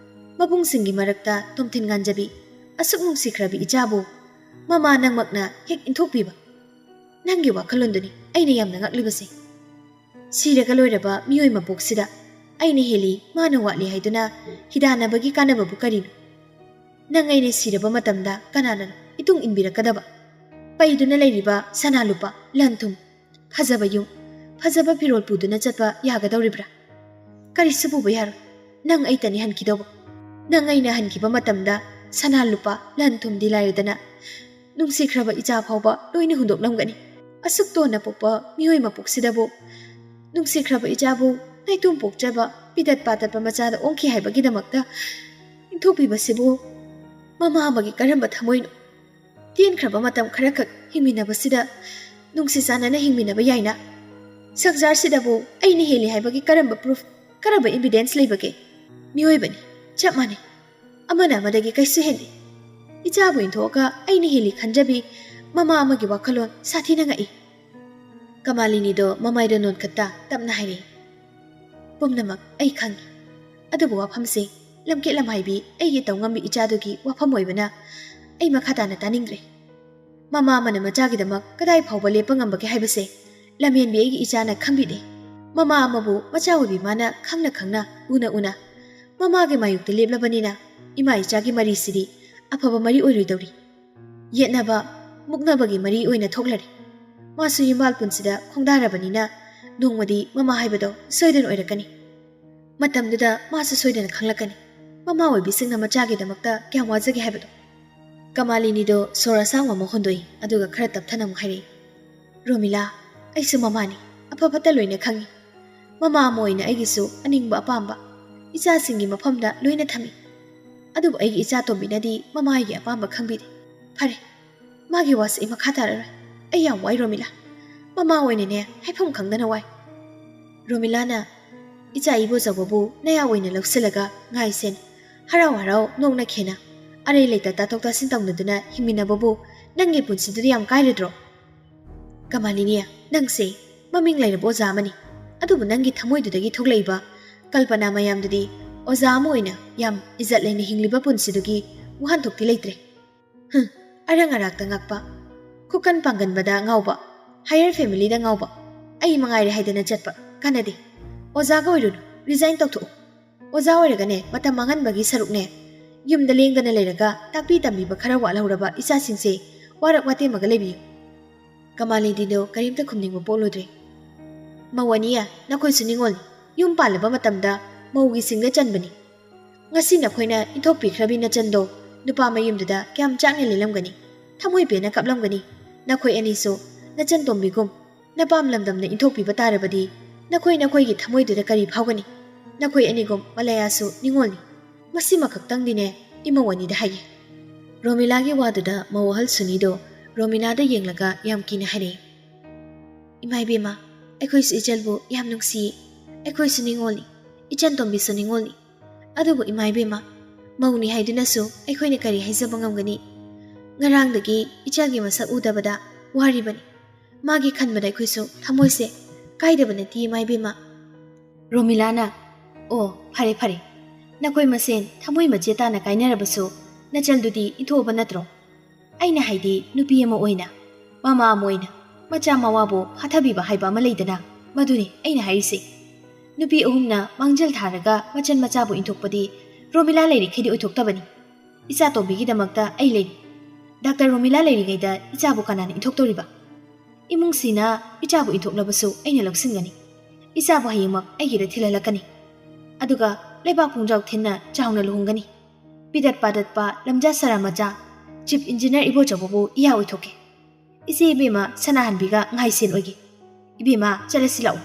ꯃꯕꯨꯡꯁꯤꯡꯒꯤ ꯃꯔꯛꯇ ꯇꯣꯝꯊꯤꯟ ꯉꯥꯟꯖꯕꯤ, ꯑꯁꯨꯛ ꯅꯨꯡꯁꯤꯈ꯭ꯔꯕꯤ ꯏꯆꯥꯕꯨ ꯃꯃꯥ ꯅꯪꯃꯛꯅ ꯍꯦꯛ ꯏꯟꯊꯣꯛꯄꯤꯕ꯫ ꯅꯪꯒꯤ ꯋꯥꯈꯜꯂꯣꯟꯗꯨꯅꯤ ꯑꯩꯅ ꯌꯥꯝꯅ ꯉꯛꯂꯤꯕꯁꯦ꯫ ꯁꯤꯔꯒ ꯂꯣꯏꯔꯕ ꯃꯤꯑꯣꯏ ꯃꯄꯣꯛꯁꯤꯗ ꯑꯩꯅ ꯍꯦꯜꯂꯤ, ꯃꯥꯅ ꯋꯥꯠꯂꯤ ꯍꯥꯏꯗꯨꯅ ꯍꯤꯗꯥꯟꯅꯕꯒꯤ ꯀꯥꯟꯅꯕꯕꯨ ꯀꯔꯤꯅꯣ? ꯅꯪ ꯑꯩꯅ ꯁꯤꯔꯕ ꯃꯇꯝꯗ ꯀꯅꯥꯅ ꯏꯇꯨꯡ ꯏꯟꯕꯤꯔꯛꯀꯗꯕ? ꯄꯩꯗꯨꯅ ꯂꯩꯔꯤꯕ ꯁꯅꯥ ꯂꯨꯄꯥ, ꯂꯟ ꯊꯨꯝ, ꯐꯖꯕ ꯌꯨꯝ, ꯐꯖꯕ ꯐꯤꯔꯣꯜ ꯄꯨꯗꯨꯅ ꯆꯠꯄ ꯌꯥꯒꯗꯧꯔꯤꯕ꯭ꯔꯥ? ꯀꯔꯤꯁꯨ ꯄꯨꯕ ꯌꯥꯔꯣꯏ꯫ ꯅꯪ ꯑꯩꯇꯅꯤ ꯍꯟꯈꯤꯗꯧꯕ꯫ ꯅꯪ ꯑꯩꯅ ꯍꯟꯈꯤꯕ ꯃꯇꯝꯗ ꯁꯅꯥ ꯂꯨꯄꯥ, ꯂꯟ ꯊꯨꯝꯗꯤ ꯂꯥꯏꯔꯗꯅ ꯅꯨꯡꯁꯤꯈ꯭ꯔꯕ ꯏꯆꯥ ꯐꯥꯎꯕ ꯂꯣꯏꯅ ꯍꯨꯟꯗꯣꯛꯂꯝꯒꯅꯤ꯫ ꯑꯁꯨꯛ ꯇꯣꯟꯅ ꯄꯣꯛꯄ ꯃꯤꯑꯣꯏ ꯃꯄꯣꯛꯁꯤꯗꯕꯨ ꯅꯨꯡꯁꯤꯈ꯭ꯔꯕ ꯏꯆꯥꯕꯨ ꯅꯥꯏꯇꯣꯝ ꯄꯣꯛꯆꯕ ꯄꯤꯗꯠ ꯄꯥꯗꯠꯄ ꯃꯆꯥꯗ ꯑꯣꯟꯈꯤ ꯍꯥꯏꯕꯒꯤꯗꯃꯛꯇ ꯏꯟꯊꯣꯛꯄꯤꯕꯁꯤꯕꯨ ꯃꯃꯥ ꯑꯃꯒꯤ ꯀꯔꯝꯕ ꯊꯃꯣꯏꯅꯣ? ꯇꯦꯟꯈ꯭ꯔꯕ ꯃꯇꯝ ꯈꯔꯈꯛ ꯍꯤꯡꯃꯤꯟꯅꯕꯁꯤꯗ ꯅꯨꯡꯁꯤ ꯆꯥꯟꯅꯅ ꯍꯤꯡꯃꯤꯟꯅꯕ ꯌꯥꯏꯅ? ꯁꯪꯁꯥꯔꯁꯤꯗꯕꯨ ꯑꯩꯅ ꯍꯦꯜꯂꯤ ꯍꯥꯏꯕꯒꯤ ꯀꯔꯝꯕ ꯄ꯭ꯔꯨꯐ, ꯀꯔꯝꯕ ꯏꯚꯤꯗꯦꯟꯁ ꯂꯩꯕꯒꯦ? ꯃꯤꯑꯣꯏꯕꯅꯤ, ꯆꯞ ꯃꯥꯟꯅꯩ꯫ ꯑꯃꯅ ꯑꯃꯗꯒꯤ ꯀꯩꯁꯨ ꯍꯦꯜꯂꯤ꯫ ꯏꯆꯥꯕꯨ ꯏꯟꯊꯣꯛꯑꯒ ꯑꯩꯅ ꯍꯦꯜꯂꯤ ꯈꯟꯖꯕꯤ ꯃꯃꯥ ꯑꯃꯒꯤ ꯋꯥꯈꯜꯂꯣꯟ ꯁꯥꯊꯤꯅ ꯉꯛꯏ꯫" ꯀꯃꯥꯂꯤꯅꯤꯗꯣ ꯃꯃꯥꯏꯗ ꯅꯣꯟꯈꯠꯇ ꯇꯞꯅ ꯍꯥꯏꯔꯛꯏ, "ꯄꯨꯝꯅꯃꯛ ꯑꯩ ꯈꯪꯏ꯫ ꯑꯗꯨꯕꯨ ꯋꯥꯐꯝꯁꯦ ꯂꯝꯀꯦꯠ ꯂꯝꯍꯥꯏꯕꯤ ꯑꯩꯒꯤ ꯇꯧꯉꯝꯕꯤ ꯏꯆꯥꯗꯨꯒꯤ ꯋꯥꯐꯝ ꯑꯣꯏꯕꯅ ꯑꯩ ꯃꯈꯥ ꯇꯥꯅ ꯇꯥꯅꯤꯡꯗ꯭ꯔꯦ꯫ ꯃꯃꯥ ꯑꯃꯅ ꯃꯆꯥꯒꯤꯗꯃꯛ ꯀꯗꯥꯏ ꯐꯥꯎꯕ ꯂꯦꯞꯄ ꯉꯝꯕꯒꯦ ꯍꯥꯏꯕꯁꯦ ꯂꯝꯍꯦꯟꯕꯤ ꯑꯩꯒꯤ ꯏꯆꯥꯅ ꯈꯪꯕꯤꯗꯦ꯫ ꯃꯃꯥ ꯑꯃꯕꯨ ꯃꯆꯥ ꯑꯣꯏꯕꯤ ꯃꯥꯅ ꯈꯪꯅ ꯈꯪꯅ, ꯎꯅ ꯎꯅ ꯃꯃꯥꯒꯤ ꯃꯥꯌꯣꯛꯇ ꯂꯦꯞꯂꯕꯅꯤꯅ ꯏꯃꯥ ꯏꯆꯥꯒꯤ ꯃꯔꯤꯁꯤꯗꯤ ꯑꯐꯕ ꯃꯔꯤ ꯑꯣꯏꯔꯣꯏꯗꯧꯔꯤ꯫ ꯌꯦꯠꯅꯕ, ꯃꯨꯛꯅꯕꯒꯤ ꯃꯔꯤ ꯑꯣꯏꯅ ꯊꯣꯛꯂꯔꯦ꯫ ꯃꯥꯁꯨ ꯌꯨꯝꯕꯥꯜ ꯄꯨꯟꯁꯤꯗ ꯈꯣꯡꯗꯥꯔꯕꯅꯤꯅ ꯅꯣꯡꯃꯗꯤ ꯃꯃꯥ ꯍꯥꯏꯕꯗꯣ ꯁꯣꯏꯗꯅ ꯑꯣꯏꯔꯛꯀꯅꯤ꯫ ꯃꯇꯝꯗꯨꯗ ꯃꯥꯁꯨ ꯁꯣꯏꯗꯅ ꯈꯪꯂꯛꯀꯅꯤ꯫ ꯃꯃꯥ ꯑꯣꯏꯕꯤꯁꯤꯡꯅ ꯃꯆꯥꯒꯤꯗꯃꯛꯇ ꯀꯌꯥꯝ ꯋꯥꯖꯒꯦ ꯍꯥꯏꯕꯗꯣ꯫ ꯀꯃꯥꯂꯤꯅꯤꯗꯣ ꯁꯣꯔ ꯑꯁꯥꯡꯕ ꯑꯃ ꯍꯣꯟꯗꯣꯛꯏ, ꯑꯗꯨꯒ ꯈꯔ ꯇꯞꯊꯅ ꯑꯃꯨꯛ ꯍꯥꯏꯔꯛꯏ, "ꯔꯣꯃꯤꯂꯥ, ꯑꯩꯁꯨ ꯃꯃꯥꯅꯤ, ꯑꯐ ꯐꯠꯇ ꯂꯣꯏꯅ ꯈꯪꯉꯤ꯫ ꯃꯃꯥ ꯑꯃ ꯑꯣꯏꯅ ꯑꯩꯒꯤꯁꯨ ꯑꯅꯤꯡꯕ ꯑꯄꯥꯝꯕ ꯏꯆꯥꯁꯤꯡꯒꯤ ꯃꯐꯝꯗ ꯂꯣꯏꯅ ꯊꯝꯃꯤ꯫ ꯑꯗꯨꯕꯨ ꯑꯩꯒꯤ ꯏꯆꯥ ꯇꯣꯝꯕꯤꯅꯗꯤ ꯃꯃꯥꯒꯤ ꯑꯄꯥꯝꯕ ꯈꯪꯕꯤꯗꯦ꯫ ꯐꯔꯦ, ꯃꯥꯒꯤ ꯋꯥꯁꯦ ꯑꯩ ꯃꯈꯥ ꯇꯥꯔꯔꯣꯏ꯫ ꯑꯩ ꯌꯥꯝ ꯋꯥꯏ ꯔꯣꯃꯤꯂꯥ꯫ ꯃꯃꯥ ꯑꯣꯏꯅꯅꯦ ꯍꯥꯏꯐꯝ ꯈꯪꯗꯅ ꯋꯥꯏ꯫" ꯔꯣꯃꯤꯂꯥꯅ ꯏꯆꯥ ꯏꯕꯣꯆꯧꯕꯕꯨ ꯅꯌꯥ ꯑꯣꯏꯅ ꯂꯧꯁꯤꯜꯂꯒ ꯉꯥꯏꯁꯦꯟ ꯍꯔꯥꯎ ꯍꯔꯥꯎ ꯅꯣꯛꯅ ꯈꯦꯅ ꯑꯔꯩ ꯂꯩꯇ ꯇꯥꯊꯣꯛ ꯇꯥꯁꯤꯟ ꯇꯧꯅꯗꯨꯅ ꯍꯤꯡꯃꯤꯟꯅꯕꯕꯨ ꯅꯪꯒꯤ ꯄꯨꯟꯁꯤꯗꯨꯗ ꯌꯥꯝ ꯀꯥꯏꯔꯗ꯭ꯔꯣ? "ꯀꯃꯥꯂꯤꯅꯤ, ꯅꯪꯁꯦ ꯃꯃꯤꯡ ꯂꯩꯔꯕ ꯑꯣꯖꯥ ꯑꯃꯅꯤ꯫ ꯑꯗꯨꯕꯨ ꯅꯪꯒꯤ ꯊꯃꯣꯏꯗꯨꯗꯒꯤ ꯊꯣꯛꯂꯛꯏꯕ ꯀꯜꯄꯅꯥ ꯃꯌꯥꯝꯗꯨꯗꯤ ꯑꯣꯖꯥ ꯑꯃ ꯑꯣꯏꯅ ꯌꯥꯝ ꯏꯖꯠ ꯂꯩꯅ ꯍꯤꯡꯂꯤꯕ ꯄꯨꯟꯁꯤꯗꯨꯒꯤ ꯋꯥꯍꯟꯊꯣꯛꯇꯤ ꯂꯩꯇ꯭ꯔꯦ꯫" ꯍꯨꯝ, ꯑꯔꯪ ꯑꯔꯥꯛꯇ ꯉꯛꯄ, ꯈꯨꯀꯟ ꯄꯥꯡꯒꯟꯕꯗ ꯉꯥꯎꯕ, ꯍꯥꯌꯔ ꯐꯦꯃꯤꯂꯤꯗ ꯉꯥꯎꯕ ꯑꯩ ꯃꯉꯥꯏꯔꯦ ꯍꯥꯏꯗꯅ ꯆꯠꯄ ꯀꯥꯟꯅꯗꯦ꯫ ꯑꯣꯖꯥꯒ ꯑꯣꯏꯔꯨꯅꯨ, ꯔꯤꯖꯥꯏꯟ ꯇꯧꯊꯣꯛꯎ꯫ ꯑꯣꯖꯥ ꯑꯣꯏꯔꯒꯅꯦ ꯃꯇꯝ ꯃꯥꯡꯍꯟꯕꯒꯤ ꯁꯔꯨꯛꯅꯦ꯫ ꯌꯨꯝꯗ ꯂꯦꯡꯗꯅ ꯂꯩꯔꯒ ꯇꯥꯛꯄꯤ ꯇꯝꯕꯤꯕ ꯈꯔ ꯋꯥꯠꯍꯧꯔꯕ ꯏꯆꯥꯁꯤꯡꯁꯦ ꯋꯥꯔꯛ ꯋꯥꯇꯦꯝꯃꯒ ꯂꯩꯕꯤꯌꯨ꯫ ꯀꯃꯥꯂꯤꯗꯤꯗꯣ ꯀꯔꯤꯝꯇ ꯈꯨꯝꯅꯤꯡꯕ ꯄꯣꯛꯂꯨꯗ꯭ꯔꯦ꯫ "ꯃꯧ ꯑꯅꯤꯌ, ꯅꯈꯣꯏꯁꯨ ꯅꯤꯡꯉꯣꯜꯅꯤ꯫ ꯌꯨꯝ ꯄꯥꯜꯂꯕ ꯃꯇꯝꯗ ꯃꯧꯒꯤ ꯁꯤꯡꯗ ꯆꯟꯕꯅꯤ꯫ ꯉꯁꯤ ꯅꯈꯣꯏꯅ ꯏꯟꯊꯣꯛꯄꯤꯈ꯭ꯔꯕꯤ ꯅꯆꯟꯗꯣ ꯅꯨꯄꯥ ꯃꯌꯨꯝꯗꯨꯗ ꯀꯌꯥꯝ ꯆꯥꯛꯅ ꯂꯦꯜꯂꯝꯒꯅꯤ, ꯊꯃꯣꯏ ꯄꯦꯟꯅ ꯀꯞꯂꯝꯒꯅꯤ꯫ ꯅꯈꯣꯏ ꯑꯅꯤꯁꯨ ꯅꯆꯟ ꯇꯣꯝꯕꯤꯒꯨꯝ ꯅꯄꯥꯝ ꯂꯝꯗꯝꯗ ꯏꯟꯊꯣꯛꯄꯤꯕ ꯇꯥꯔꯕꯗꯤ ꯅꯈꯣꯏ ꯅꯈꯣꯏꯒꯤ ꯊꯃꯣꯏꯗꯨꯗ ꯀꯔꯤ ꯐꯥꯎꯒꯅꯤ? ꯅꯈꯣꯏ ꯑꯅꯤꯒꯨꯝ ꯃꯂꯌꯥꯁꯨ ꯅꯤꯡꯉꯣꯜꯅꯤ꯫ ꯃꯁꯤꯃ ꯈꯛꯇꯪꯗꯤꯅꯦ ꯏꯃꯧ ꯑꯅꯤꯗ ꯍꯥꯏꯒꯦ꯫" ꯔꯣꯃꯤꯂꯥꯒꯤ ꯋꯥꯗꯨꯗ ꯃꯧ ꯑꯍꯜ ꯁꯨꯅꯤꯗꯣ ꯔꯣꯃꯤꯂꯥꯗ ꯌꯦꯡꯂꯒ ꯌꯥꯝ ꯀꯤꯅ ꯍꯥꯏꯔꯛꯏ, "ꯏꯃꯥ ꯏꯕꯦꯝꯃ, ꯑꯩꯈꯣꯏꯁꯨ ꯏꯆꯜꯕꯨ ꯌꯥꯝ ꯅꯨꯡꯁꯤꯌꯦ꯫ ꯑꯩꯈꯣꯏꯁꯨ ꯅꯤꯡꯉꯣꯜꯅꯤ, ꯏꯆꯟ ꯇꯣꯝꯕꯤꯁꯨ ꯅꯤꯡꯉꯣꯜꯅꯤ꯫ ꯑꯗꯨꯕꯨ ꯏꯃꯥ ꯏꯕꯦꯝꯃ, ꯃꯧꯅꯤ ꯍꯥꯏꯗꯨꯅꯁꯨ ꯑꯩꯈꯣꯏꯅ ꯀꯔꯤ ꯍꯥꯏꯖꯕ ꯉꯝꯒꯅꯤ? ꯉꯔꯥꯡꯗꯒꯤ ꯏꯆꯜꯒꯤ ꯃꯁꯛ ꯎꯗꯕꯗ ꯋꯥꯔꯤꯕꯅꯤ꯫ ꯃꯥꯒꯤ ꯈꯟꯕꯗ ꯑꯩꯈꯣꯏꯁꯨ ꯊꯃꯣꯏꯁꯦ ꯀꯥꯏꯗꯕ ꯅꯠꯇꯦ ꯏꯃꯥ ꯏꯕꯦꯝꯃ꯫" ꯔꯣꯃꯤꯂꯥꯅ, "ꯑꯣ, ꯐꯔꯦ ꯐꯔꯦ, ꯅꯈꯣꯏ ꯃꯁꯦꯟ ꯊꯃꯣꯏ ꯃꯆꯦ ꯇꯥꯅ ꯀꯥꯏꯅꯔꯕꯁꯨ ꯅꯆꯜꯗꯨꯗꯤ ꯏꯟꯊꯣꯛꯑꯕ ꯅꯠꯇ꯭ꯔꯣ? ꯑꯩꯅ ꯍꯥꯏꯗꯤ ꯅꯨꯄꯤ ꯑꯃ ꯑꯣꯏꯅ, ꯃꯃꯥ ꯑꯃ ꯑꯣꯏꯅ ꯃꯆꯥ ꯃꯋꯥꯕꯨ ꯐꯥꯊꯕꯤꯕ ꯍꯥꯏꯕ ꯑꯃ ꯂꯩꯗꯅ, ꯃꯗꯨꯅꯤ ꯑꯩꯅ ꯍꯥꯏꯔꯤꯁꯦ꯫ ꯅꯨꯄꯤ ꯑꯍꯨꯝꯅ ꯃꯥꯡꯖꯤꯜ ꯊꯥꯔꯒ ꯃꯆꯟ ꯃꯆꯥꯕꯨ ꯏꯟꯊꯣꯛꯄꯗꯤ ꯔꯣꯃꯤꯂꯥ ꯂꯩꯔꯤꯈꯩꯗꯤ ꯑꯣꯏꯊꯣꯛꯇꯕꯅꯤ꯫ ꯏꯆꯥ ꯇꯣꯝꯕꯤꯒꯤꯗꯃꯛꯇ ꯑꯩ ꯂꯩꯔꯤ꯫ ꯗꯥꯛꯇꯔ ꯔꯣꯃꯤꯂꯥ ꯂꯩꯔꯤꯉꯩꯗ ꯏꯆꯥꯕꯨ ꯀꯅꯥꯅ ꯏꯟꯊꯣꯛꯇꯧꯔꯤꯕ? ꯏꯃꯨꯡꯁꯤꯅ ꯏꯆꯥꯕꯨ ꯏꯟꯊꯣꯛꯂꯕꯁꯨ ꯑꯩꯅ ꯂꯧꯁꯤꯟꯒꯅꯤ꯫ ꯏꯆꯥꯕꯨ ꯍꯌꯦꯡꯃꯛ ꯑꯩꯒꯤꯗ ꯊꯤꯜꯍꯜꯂꯛꯀꯅꯤ꯫ ꯑꯗꯨꯒ ꯂꯩꯕꯥꯛ ꯄꯨꯡꯖꯥꯎ ꯊꯤꯟꯅ ꯆꯥꯎꯅ ꯂꯨꯍꯣꯡꯒꯅꯤ꯫ ꯄꯤꯗꯠ ꯄꯥꯗꯠꯄ ꯂꯝꯖꯥ ꯁꯔꯥ ꯃꯆꯥ ꯆꯤꯞ ꯏꯟꯖꯤꯅꯤꯌꯔ ꯏꯕꯣꯆꯧꯕꯕꯨ ꯏꯌꯥ ꯑꯣꯏꯊꯣꯛꯀꯦ꯫ ꯏꯆꯦ ꯏꯕꯦꯝꯃ ꯁꯅꯥꯍꯟꯕꯤꯒ ꯉꯥꯏꯁꯦꯟ ꯑꯣꯏꯒꯦ꯫ ꯏꯕꯦꯝꯃ, ꯆꯠꯂꯁꯤ ꯂꯥꯛꯑꯣ꯫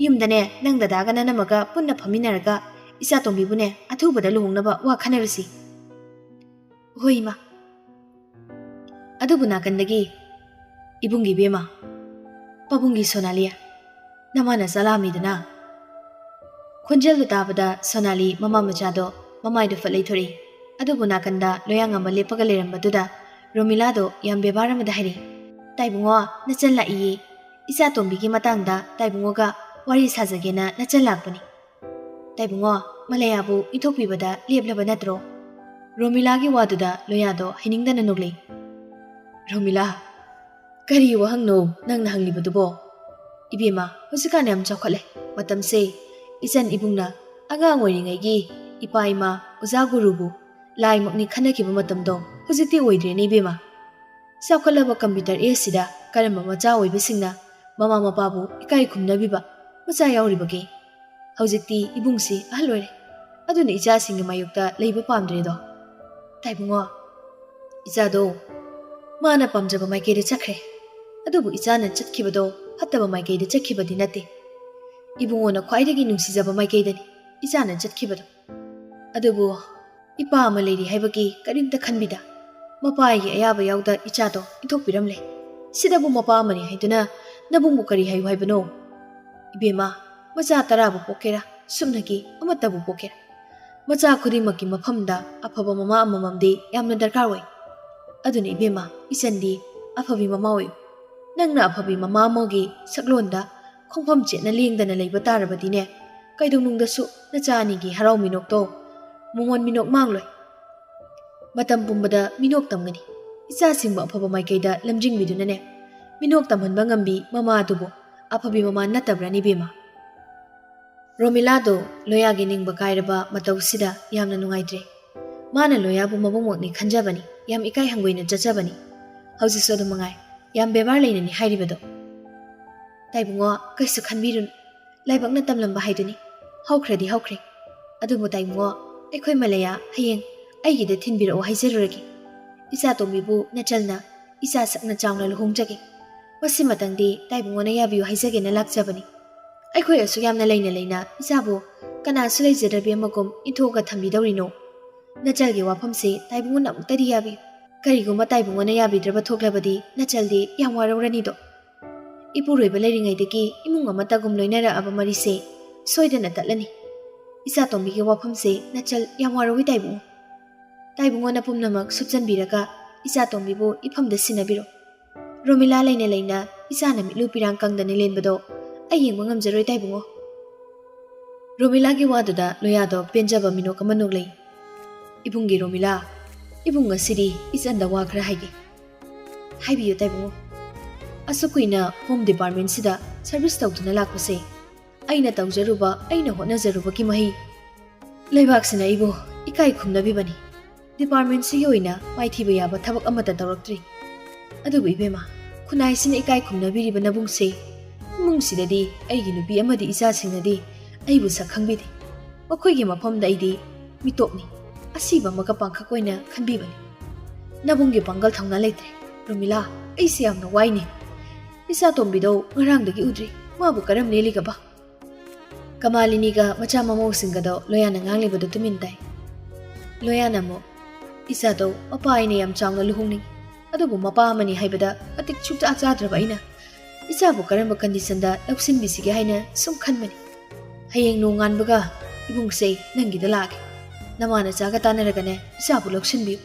ꯌꯨꯝꯗꯅꯦ, ꯅꯪ ꯗꯗꯥꯒ ꯅꯅꯝꯃꯒ ꯄꯨꯟꯅ ꯐꯝꯃꯤꯟꯅꯔꯒ ꯏꯆꯥ ꯇꯣꯝꯕꯤꯕꯨꯅꯦ ꯑꯊꯨꯕꯗ ꯂꯨꯍꯣꯡꯅꯕ ꯋꯥ ꯈꯟꯅꯔꯁꯤ꯫ ꯍꯣꯏ, ꯏꯃꯥ꯫ ꯑꯗꯨꯕꯨ ꯅꯥꯀꯟꯗꯒꯤ, "ꯏꯕꯨꯡꯒꯤ ꯏꯕꯦꯝꯃ, ꯄꯥꯕꯨꯡꯒꯤ ꯁꯣꯅꯥꯂꯤ, ꯅꯃꯥꯅ ꯆꯥꯂꯥꯝꯃꯤꯗꯅ?" ꯈꯣꯟꯖꯦꯜꯗꯨ ꯇꯥꯕꯗ ꯁꯣꯅꯥꯂꯤ ꯃꯃꯥ ꯃꯆꯥꯗꯣ ꯃꯃꯥꯏꯗꯨ ꯐꯠ ꯂꯩꯊꯣꯔꯛꯏ꯫ ꯑꯗꯨꯕꯨ ꯅꯥꯀꯟꯗ ꯂꯣꯌꯥꯉꯝꯕ ꯂꯦꯞꯄꯒ ꯂꯩꯔꯝꯕꯗꯨꯗ ꯔꯣꯃꯤꯂꯥꯗꯣ ꯌꯥꯝ ꯕꯦꯕꯥꯔ ꯑꯃꯗ ꯍꯥꯏꯔꯛꯏ, "ꯇꯥꯏꯕꯨꯡꯉꯣ, ꯅꯆꯟ ꯂꯥꯛꯏꯌꯦ꯫ ꯏꯆꯥ ꯇꯣꯝꯕꯤꯒꯤ ꯃꯇꯥꯡꯗ ꯇꯥꯏꯕꯨꯡꯉꯣꯒ ꯋꯥꯔꯤ ꯁꯥꯖꯒꯦꯅ ꯅꯆꯟ ꯂꯥꯛꯄꯅꯤ꯫ ꯇꯥꯏꯕꯨꯡꯉꯣ, ꯃꯂꯌꯥꯕꯨ ꯏꯟꯊꯣꯛꯄꯤꯕꯗ ꯂꯦꯞꯂꯕ ꯅꯠꯇ꯭ꯔꯣ?" ꯔꯣꯃꯤꯂꯥꯒꯤ ꯋꯥꯗꯨꯗ ꯂꯣꯌꯥꯗꯣ ꯍꯩꯅꯤꯡꯗꯅ ꯅꯣꯛꯂꯛꯏ꯫ "ꯔꯣꯃꯤꯂꯥ, ꯀꯔꯤ ꯋꯥꯍꯪꯅꯣ ꯅꯪꯅ ꯍꯪꯂꯤꯕꯗꯨꯕꯣ? ꯏꯕꯦꯝꯃ, ꯍꯧꯖꯤꯛꯀꯥꯟ ꯌꯥꯝ ꯆꯥꯎꯈꯠꯂꯦ꯫ ꯃꯇꯝꯁꯦ ꯏꯆꯟ ꯏꯕꯨꯡꯅ ꯑꯉꯥꯡ ꯑꯣꯏꯔꯤꯉꯩꯒꯤ ꯏꯄꯥ ꯏꯃꯥ, ꯑꯣꯖꯥ ꯒꯨꯔꯨꯕꯨ ꯂꯥꯏꯃꯛꯅꯤ ꯈꯟꯅꯈꯤꯕ ꯃꯇꯝꯗꯣ ꯍꯧꯖꯤꯛꯇꯤ ꯑꯣꯏꯗ꯭ꯔꯦꯅꯦ ꯏꯕꯦꯝꯃ꯫ ꯆꯥꯎꯈꯠꯂꯕ computer age ꯁꯤꯗ ꯀꯔꯝꯕ ꯃꯆꯥ ꯑꯣꯏꯕꯁꯤꯡꯅ ꯃꯃꯥ ꯃꯄꯥꯕꯨ ꯏꯀꯥꯏ ꯈꯨꯝꯅꯕꯤꯕ ꯃꯆꯥ ꯌꯥꯎꯔꯤꯕꯒꯦ? ꯍꯧꯖꯤꯛꯇꯤ ꯏꯕꯨꯡꯁꯤ ꯑꯍꯜ ꯑꯣꯏꯔꯦ, ꯑꯗꯨꯅ ꯏꯆꯥꯁꯤꯡꯒꯤ ꯃꯥꯌꯣꯛꯇ ꯂꯩꯕ ꯄꯥꯝꯗ꯭ꯔꯦꯗꯣ꯫ ꯇꯥꯏꯕꯨꯡꯉꯣ, ꯏꯆꯥꯗꯣ ꯃꯥꯅ ꯄꯥꯝꯖꯕ ꯃꯥꯏꯀꯩꯗ ꯆꯠꯈ꯭ꯔꯦ꯫ ꯑꯗꯨꯕꯨ ꯏꯆꯥꯅ ꯆꯠꯈꯤꯕꯗꯣ ꯐꯠꯇꯕ ꯃꯥꯏꯀꯩꯗ ꯆꯠꯈꯤꯕꯗꯤ ꯅꯠꯇꯦ꯫ ꯏꯕꯨꯡꯉꯣꯅ ꯈ꯭ꯋꯥꯏꯗꯒꯤ ꯅꯨꯡꯁꯤꯖꯕ ꯃꯥꯏꯀꯩꯗꯅꯤ ꯏꯆꯥꯅ ꯆꯠꯈꯤꯕꯗꯣ꯫ ꯑꯗꯨꯕꯨ ꯏꯄꯥ ꯑꯃ ꯂꯩꯔꯤ ꯍꯥꯏꯕꯒꯤ ꯀꯔꯤꯝꯇ ꯈꯟꯕꯤꯗ, ꯃꯄꯥꯒꯤ ꯑꯌꯥꯕ ꯌꯥꯎꯗ ꯏꯆꯥꯗꯣ ꯏꯟꯊꯣꯛꯄꯤꯔꯝꯂꯦ꯫ ꯁꯤꯗꯕꯨ ꯃꯄꯥ ꯑꯃꯅꯤ ꯍꯥꯏꯗꯨꯅ ꯅꯕꯨꯡꯕꯨ ꯀꯔꯤ ꯍꯥꯏꯌꯨ ꯍꯥꯏꯕꯅꯣ? ꯏꯕꯦꯝꯃ, ꯃꯆꯥ ꯇꯔꯥꯕꯨ ꯄꯣꯛꯀꯦꯔꯥ, ꯁꯨꯞꯅꯒꯤ ꯑꯃꯠꯇꯕꯨ ꯄꯣꯛꯀꯦꯔꯥ, ꯃꯆꯥ ꯈꯨꯗꯤꯡꯃꯛꯀꯤ ꯃꯐꯝꯗ ꯑꯐꯕ ꯃꯃꯥ ꯑꯃꯃꯝꯗꯤ ꯌꯥꯝꯅ ꯗꯔꯀꯥꯔ ꯑꯣꯏ꯫ ꯑꯗꯨꯅ ꯏꯕꯦꯝꯃ, ꯏꯆꯟꯗꯤ ꯑꯐꯕꯤ ꯃꯃꯥ ꯑꯣꯏꯌꯨ꯫ ꯅꯪꯅ ꯑꯐꯕꯤ ꯃꯃꯥ ꯑꯃꯒꯤ ꯁꯛꯂꯣꯟꯗ ꯈꯣꯡꯐꯝ ꯆꯦꯠꯅ ꯂꯦꯡꯗꯅ ꯂꯩꯕ ꯇꯥꯔꯕꯗꯤꯅꯦ, ꯀꯩꯗꯧꯅꯨꯡꯗꯁꯨ ꯅꯆꯥ ꯑꯅꯤꯒꯤ ꯍꯔꯥꯎ ꯃꯤꯅꯣꯛꯇꯣ ꯃꯃꯣꯟ ꯃꯤꯅꯣꯛ ꯃꯥꯡꯂꯣꯏ꯫ ꯃꯇꯝ ꯄꯨꯝꯕꯗ ꯃꯤꯅꯣꯛ ꯇꯝꯒꯅꯤ꯫ ꯏꯆꯥꯁꯤꯡꯕꯨ ꯑꯐꯕ ꯃꯥꯏꯀꯩꯗ ꯂꯝꯖꯤꯡꯕꯤꯗꯨꯅꯅꯦ, ꯃꯤꯅꯣꯛ ꯇꯝꯍꯟꯕ ꯉꯝꯕꯤ ꯃꯃꯥ ꯑꯗꯨꯕꯨ ꯑꯐꯕꯤ ꯃꯃꯥ ꯅꯠꯇꯕ꯭ꯔꯅꯤ ꯏꯕꯦꯝꯃ? ꯔꯣꯃꯤꯂꯥꯗꯣ ꯂꯣꯌꯥꯒꯤ ꯅꯤꯡꯕ ꯀꯥꯏꯔꯕ ꯃꯇꯧꯁꯤꯗ ꯌꯥꯝꯅ ꯅꯨꯡꯉꯥꯏꯇ꯭ꯔꯦ꯫ ꯃꯥꯅ ꯂꯣꯌꯥꯕꯨ ꯃꯕꯨꯡꯃꯛꯅꯤ ꯈꯟꯖꯕꯅꯤ, ꯌꯥꯝ ꯏꯀꯥꯏ ꯍꯪꯒꯣꯏꯅ ꯆꯠꯆꯕꯅꯤ꯫ ꯍꯧꯖꯤꯛꯁꯨ ꯑꯗꯨꯝ ꯃꯉꯥꯏ, ꯌꯥꯝ ꯕꯦꯕꯥꯔ ꯂꯩꯅꯅꯤ ꯍꯥꯏꯔꯤꯕꯗꯣ꯫ ꯇꯥꯏꯕꯨꯡꯉꯣ, ꯀꯩꯁꯨ ꯈꯟꯕꯤꯔꯨꯅꯨ꯫ ꯂꯥꯏꯕꯛꯅ ꯇꯝꯂꯝꯕ ꯍꯥꯏꯗꯨꯅꯤ꯫ ꯍꯧꯈ꯭ꯔꯗꯤ ꯍꯧꯈ꯭ꯔꯦ꯫ ꯑꯗꯨꯕꯨ ꯇꯥꯏꯕꯨꯡꯉꯣ, ꯑꯩꯈꯣꯏ ꯃꯂꯌꯥ ꯍꯌꯦꯡ ꯑꯩꯒꯤꯗ ꯊꯤꯟꯕꯤꯔꯛꯑꯣ ꯍꯥꯏꯖꯔꯨꯔꯒꯦ꯫ ꯏꯆꯥ ꯇꯣꯝꯕꯤꯕꯨ ꯅꯆꯜꯅ ꯏꯆꯥ ꯁꯛꯅ ꯆꯥꯎꯅ ꯂꯨꯍꯣꯡꯖꯒꯦ꯫ ꯃꯁꯤꯃꯇꯪꯗꯤ ꯇꯥꯏꯕꯨꯡꯉꯣꯅ ꯌꯥꯕꯤꯌꯨ ꯍꯥꯏꯖꯒꯦꯅ ꯂꯥꯛꯆꯕꯅꯤ꯫ ꯑꯩꯈꯣꯏ ꯑꯁꯨꯛ ꯌꯥꯝꯅ ꯂꯩꯅ ꯂꯩꯅ ꯏꯆꯥꯕꯨ ꯀꯅꯥꯁꯨ ꯂꯩꯖꯗ꯭ꯔꯕꯤ ꯑꯃꯒꯨꯝ ꯏꯟꯊꯣꯛꯑꯒ ꯊꯝꯕꯤꯗꯧꯔꯤꯅꯣ? ꯅꯆꯜꯒꯤ ꯋꯥꯐꯝꯁꯤ ꯇꯥꯏꯕꯨꯡꯉꯣꯅ ꯑꯃꯨꯛꯇꯗꯤ ꯌꯥꯕꯤꯌꯨ꯫ ꯀꯔꯤꯒꯨꯝꯕ ꯇꯥꯏꯕꯨꯡꯉꯣꯅ ꯌꯥꯕꯤꯗ꯭ꯔꯕ ꯊꯣꯛꯂꯕꯗꯤ ꯅꯆꯜꯗꯤ ꯌꯥꯝ ꯋꯥꯔꯧꯔꯅꯤꯗꯣ꯫ ꯏꯄꯨꯔꯣꯏꯕ ꯂꯩꯔꯤꯉꯩꯗꯒꯤ ꯏꯃꯨꯡ ꯑꯃꯠꯇꯒꯨꯝ ꯂꯣꯏꯅꯔꯛꯑꯕ ꯃꯔꯤꯁꯦ ꯁꯣꯏꯗꯅ ꯇꯠꯂꯅꯤ꯫ ꯏꯆꯥ ꯇꯣꯝꯕꯤꯒꯤ ꯋꯥꯐꯝꯁꯦ ꯅꯆꯜ ꯌꯥꯝ ꯋꯥꯔꯧꯏ ꯇꯥꯏꯕꯨꯡꯉꯣ꯫ ꯇꯥꯏꯕꯨꯡꯉꯣꯅ ꯄꯨꯝꯅꯃꯛ ꯁꯨꯞꯆꯟꯕꯤꯔꯒ ꯏꯆꯥ ꯇꯣꯝꯕꯤꯕꯨ ꯏꯐꯝꯗ ꯁꯤꯟꯅꯕꯤꯔꯣ꯫ ꯔꯣꯃꯤꯂꯥ ꯂꯩꯅ ꯂꯩꯅ ꯏꯆꯥꯅ ꯃꯤꯠꯂꯨ ꯄꯤꯔꯥꯡ ꯀꯪꯗꯅ ꯂꯦꯟꯕꯗꯣ ꯑꯩ ꯌꯦꯡꯕ ꯉꯝꯖꯔꯣꯏ ꯇꯥꯏꯕꯨꯡꯉꯣ꯫ ꯔꯣꯃꯤꯂꯥꯒꯤ ꯋꯥꯗꯨꯗ ꯂꯣꯌꯥꯗꯣ ꯄꯦꯟꯖꯕ ꯃꯤꯅꯣꯛ ꯑꯃ ꯅꯣꯛꯂꯛꯏ꯫ ꯏꯕꯨꯡꯒꯤ ꯔꯣꯃꯤꯂꯥ, ꯏꯕꯨꯡ ꯉꯁꯤꯗꯤ ꯏꯆꯟꯗ ꯋꯥ ꯈꯔ ꯍꯥꯏꯒꯦ꯫ ꯍꯥꯏꯕꯤꯌꯨ ꯇꯥꯏꯕꯨꯡꯉꯣ꯫ ꯑꯁꯨꯛ ꯀꯨꯏꯅ ꯍꯣꯝ ꯗꯤꯄꯥꯔꯠꯃꯦꯟꯁꯤꯗ ꯁꯔꯚꯤꯁ ꯇꯧꯗꯨꯅ ꯂꯥꯛꯄꯁꯦ ꯑꯩꯅ ꯇꯧꯖꯔꯨꯕ, ꯑꯩꯅ ꯍꯣꯠꯅꯖꯔꯨꯕꯒꯤ ꯃꯍꯩ꯫ ꯂꯩꯕꯥꯛꯁꯤꯅ ꯑꯩꯕꯨ ꯏꯀꯥꯏ ꯈꯨꯝꯅꯕꯤꯕꯅꯤ꯫ ꯗꯤꯄꯥꯔꯠꯃꯦꯟꯁꯤꯒꯤ ꯑꯣꯏꯅ ꯃꯥꯏꯊꯤꯕ ꯌꯥꯕ ꯊꯕꯛ ꯑꯃꯠꯇ ꯇꯧꯔꯛꯇ꯭ꯔꯤ꯫ ꯑꯗꯨꯕꯨ ꯏꯕꯦꯝꯃ, ꯈꯨꯟꯅꯥꯏꯁꯤꯅ ꯏꯀꯥꯏ ꯈꯨꯝꯅꯕꯤꯔꯤꯕ ꯅꯕꯨꯡꯁꯦ ꯏꯃꯨꯡꯁꯤꯗꯗꯤ ꯑꯩꯒꯤ ꯅꯨꯄꯤ ꯑꯃꯗꯤ ꯏꯆꯥꯁꯤꯡꯅꯗꯤ ꯑꯩꯕꯨ ꯁꯛ ꯈꯪꯕꯤꯗꯦ꯫ ꯃꯈꯣꯏꯒꯤ ꯃꯐꯝꯗ ꯑꯩꯗꯤ ꯃꯤꯇꯣꯞꯅꯤ, ꯑꯁꯤꯕ ꯑꯃꯒ ꯄꯥꯡꯈꯛ ꯑꯣꯏꯅ ꯈꯟꯕꯤꯕꯅꯤ꯫ ꯅꯕꯨꯡꯒꯤ ꯄꯥꯡꯒꯜ ꯊꯧꯅꯥ ꯂꯩꯇ꯭ꯔꯦ꯫ ꯔꯣꯃꯤꯂꯥ, ꯑꯩꯁꯦ ꯌꯥꯝꯅ ꯋꯥꯏꯅꯦ꯫ ꯏꯆꯥ ꯇꯣꯝꯕꯤꯗꯣ ꯉꯔꯥꯡꯗꯒꯤ ꯎꯗ꯭ꯔꯤ꯫ ꯃꯥꯕꯨ ꯀꯔꯝ ꯂꯦꯜꯂꯤꯒꯕ? ꯀꯃꯥꯂꯤꯅꯤꯒ ꯃꯆꯥ ꯃꯃꯧꯁꯤꯡꯒꯗꯣ ꯂꯣꯌꯥꯅ ꯉꯥꯡꯂꯤꯕꯗꯨ ꯇꯨꯃꯤꯟ ꯇꯥꯏ꯫ ꯂꯣꯌꯥꯅ ꯑꯃꯨꯛ, "ꯏꯆꯥꯗꯣ ꯃꯄꯥ ꯑꯩꯅ ꯌꯥꯝ ꯆꯥꯎꯅ ꯂꯨꯍꯣꯡꯅꯤꯡꯏ, ꯑꯗꯨꯕꯨ ꯃꯄꯥ ꯑꯃꯅꯤ ꯍꯥꯏꯕꯗ ꯃꯇꯤꯛ ꯁꯨꯛꯆꯥ ꯆꯥꯗ꯭ꯔꯕ ꯑꯩꯅ ꯏꯆꯥꯕꯨ ꯀꯔꯝꯕ ꯀꯟꯗꯤꯁꯟꯗ ꯂꯧꯁꯤꯟꯕꯤꯁꯤꯒꯦ ꯍꯥꯏꯅ ꯁꯨꯝ ꯈꯟꯕꯅꯤ꯫ ꯍꯌꯦꯡ ꯅꯣꯡꯉꯥꯟꯕꯒ ꯏꯕꯨꯡꯁꯦ ꯅꯪꯒꯤꯗ ꯂꯥꯛꯑꯒꯦ꯫ ꯅꯃꯥ ꯅꯆꯥꯒ ꯇꯥꯟꯅꯔꯒꯅꯦ ꯏꯆꯥꯕꯨ ꯂꯧꯁꯤꯟꯕꯤꯌꯨ꯫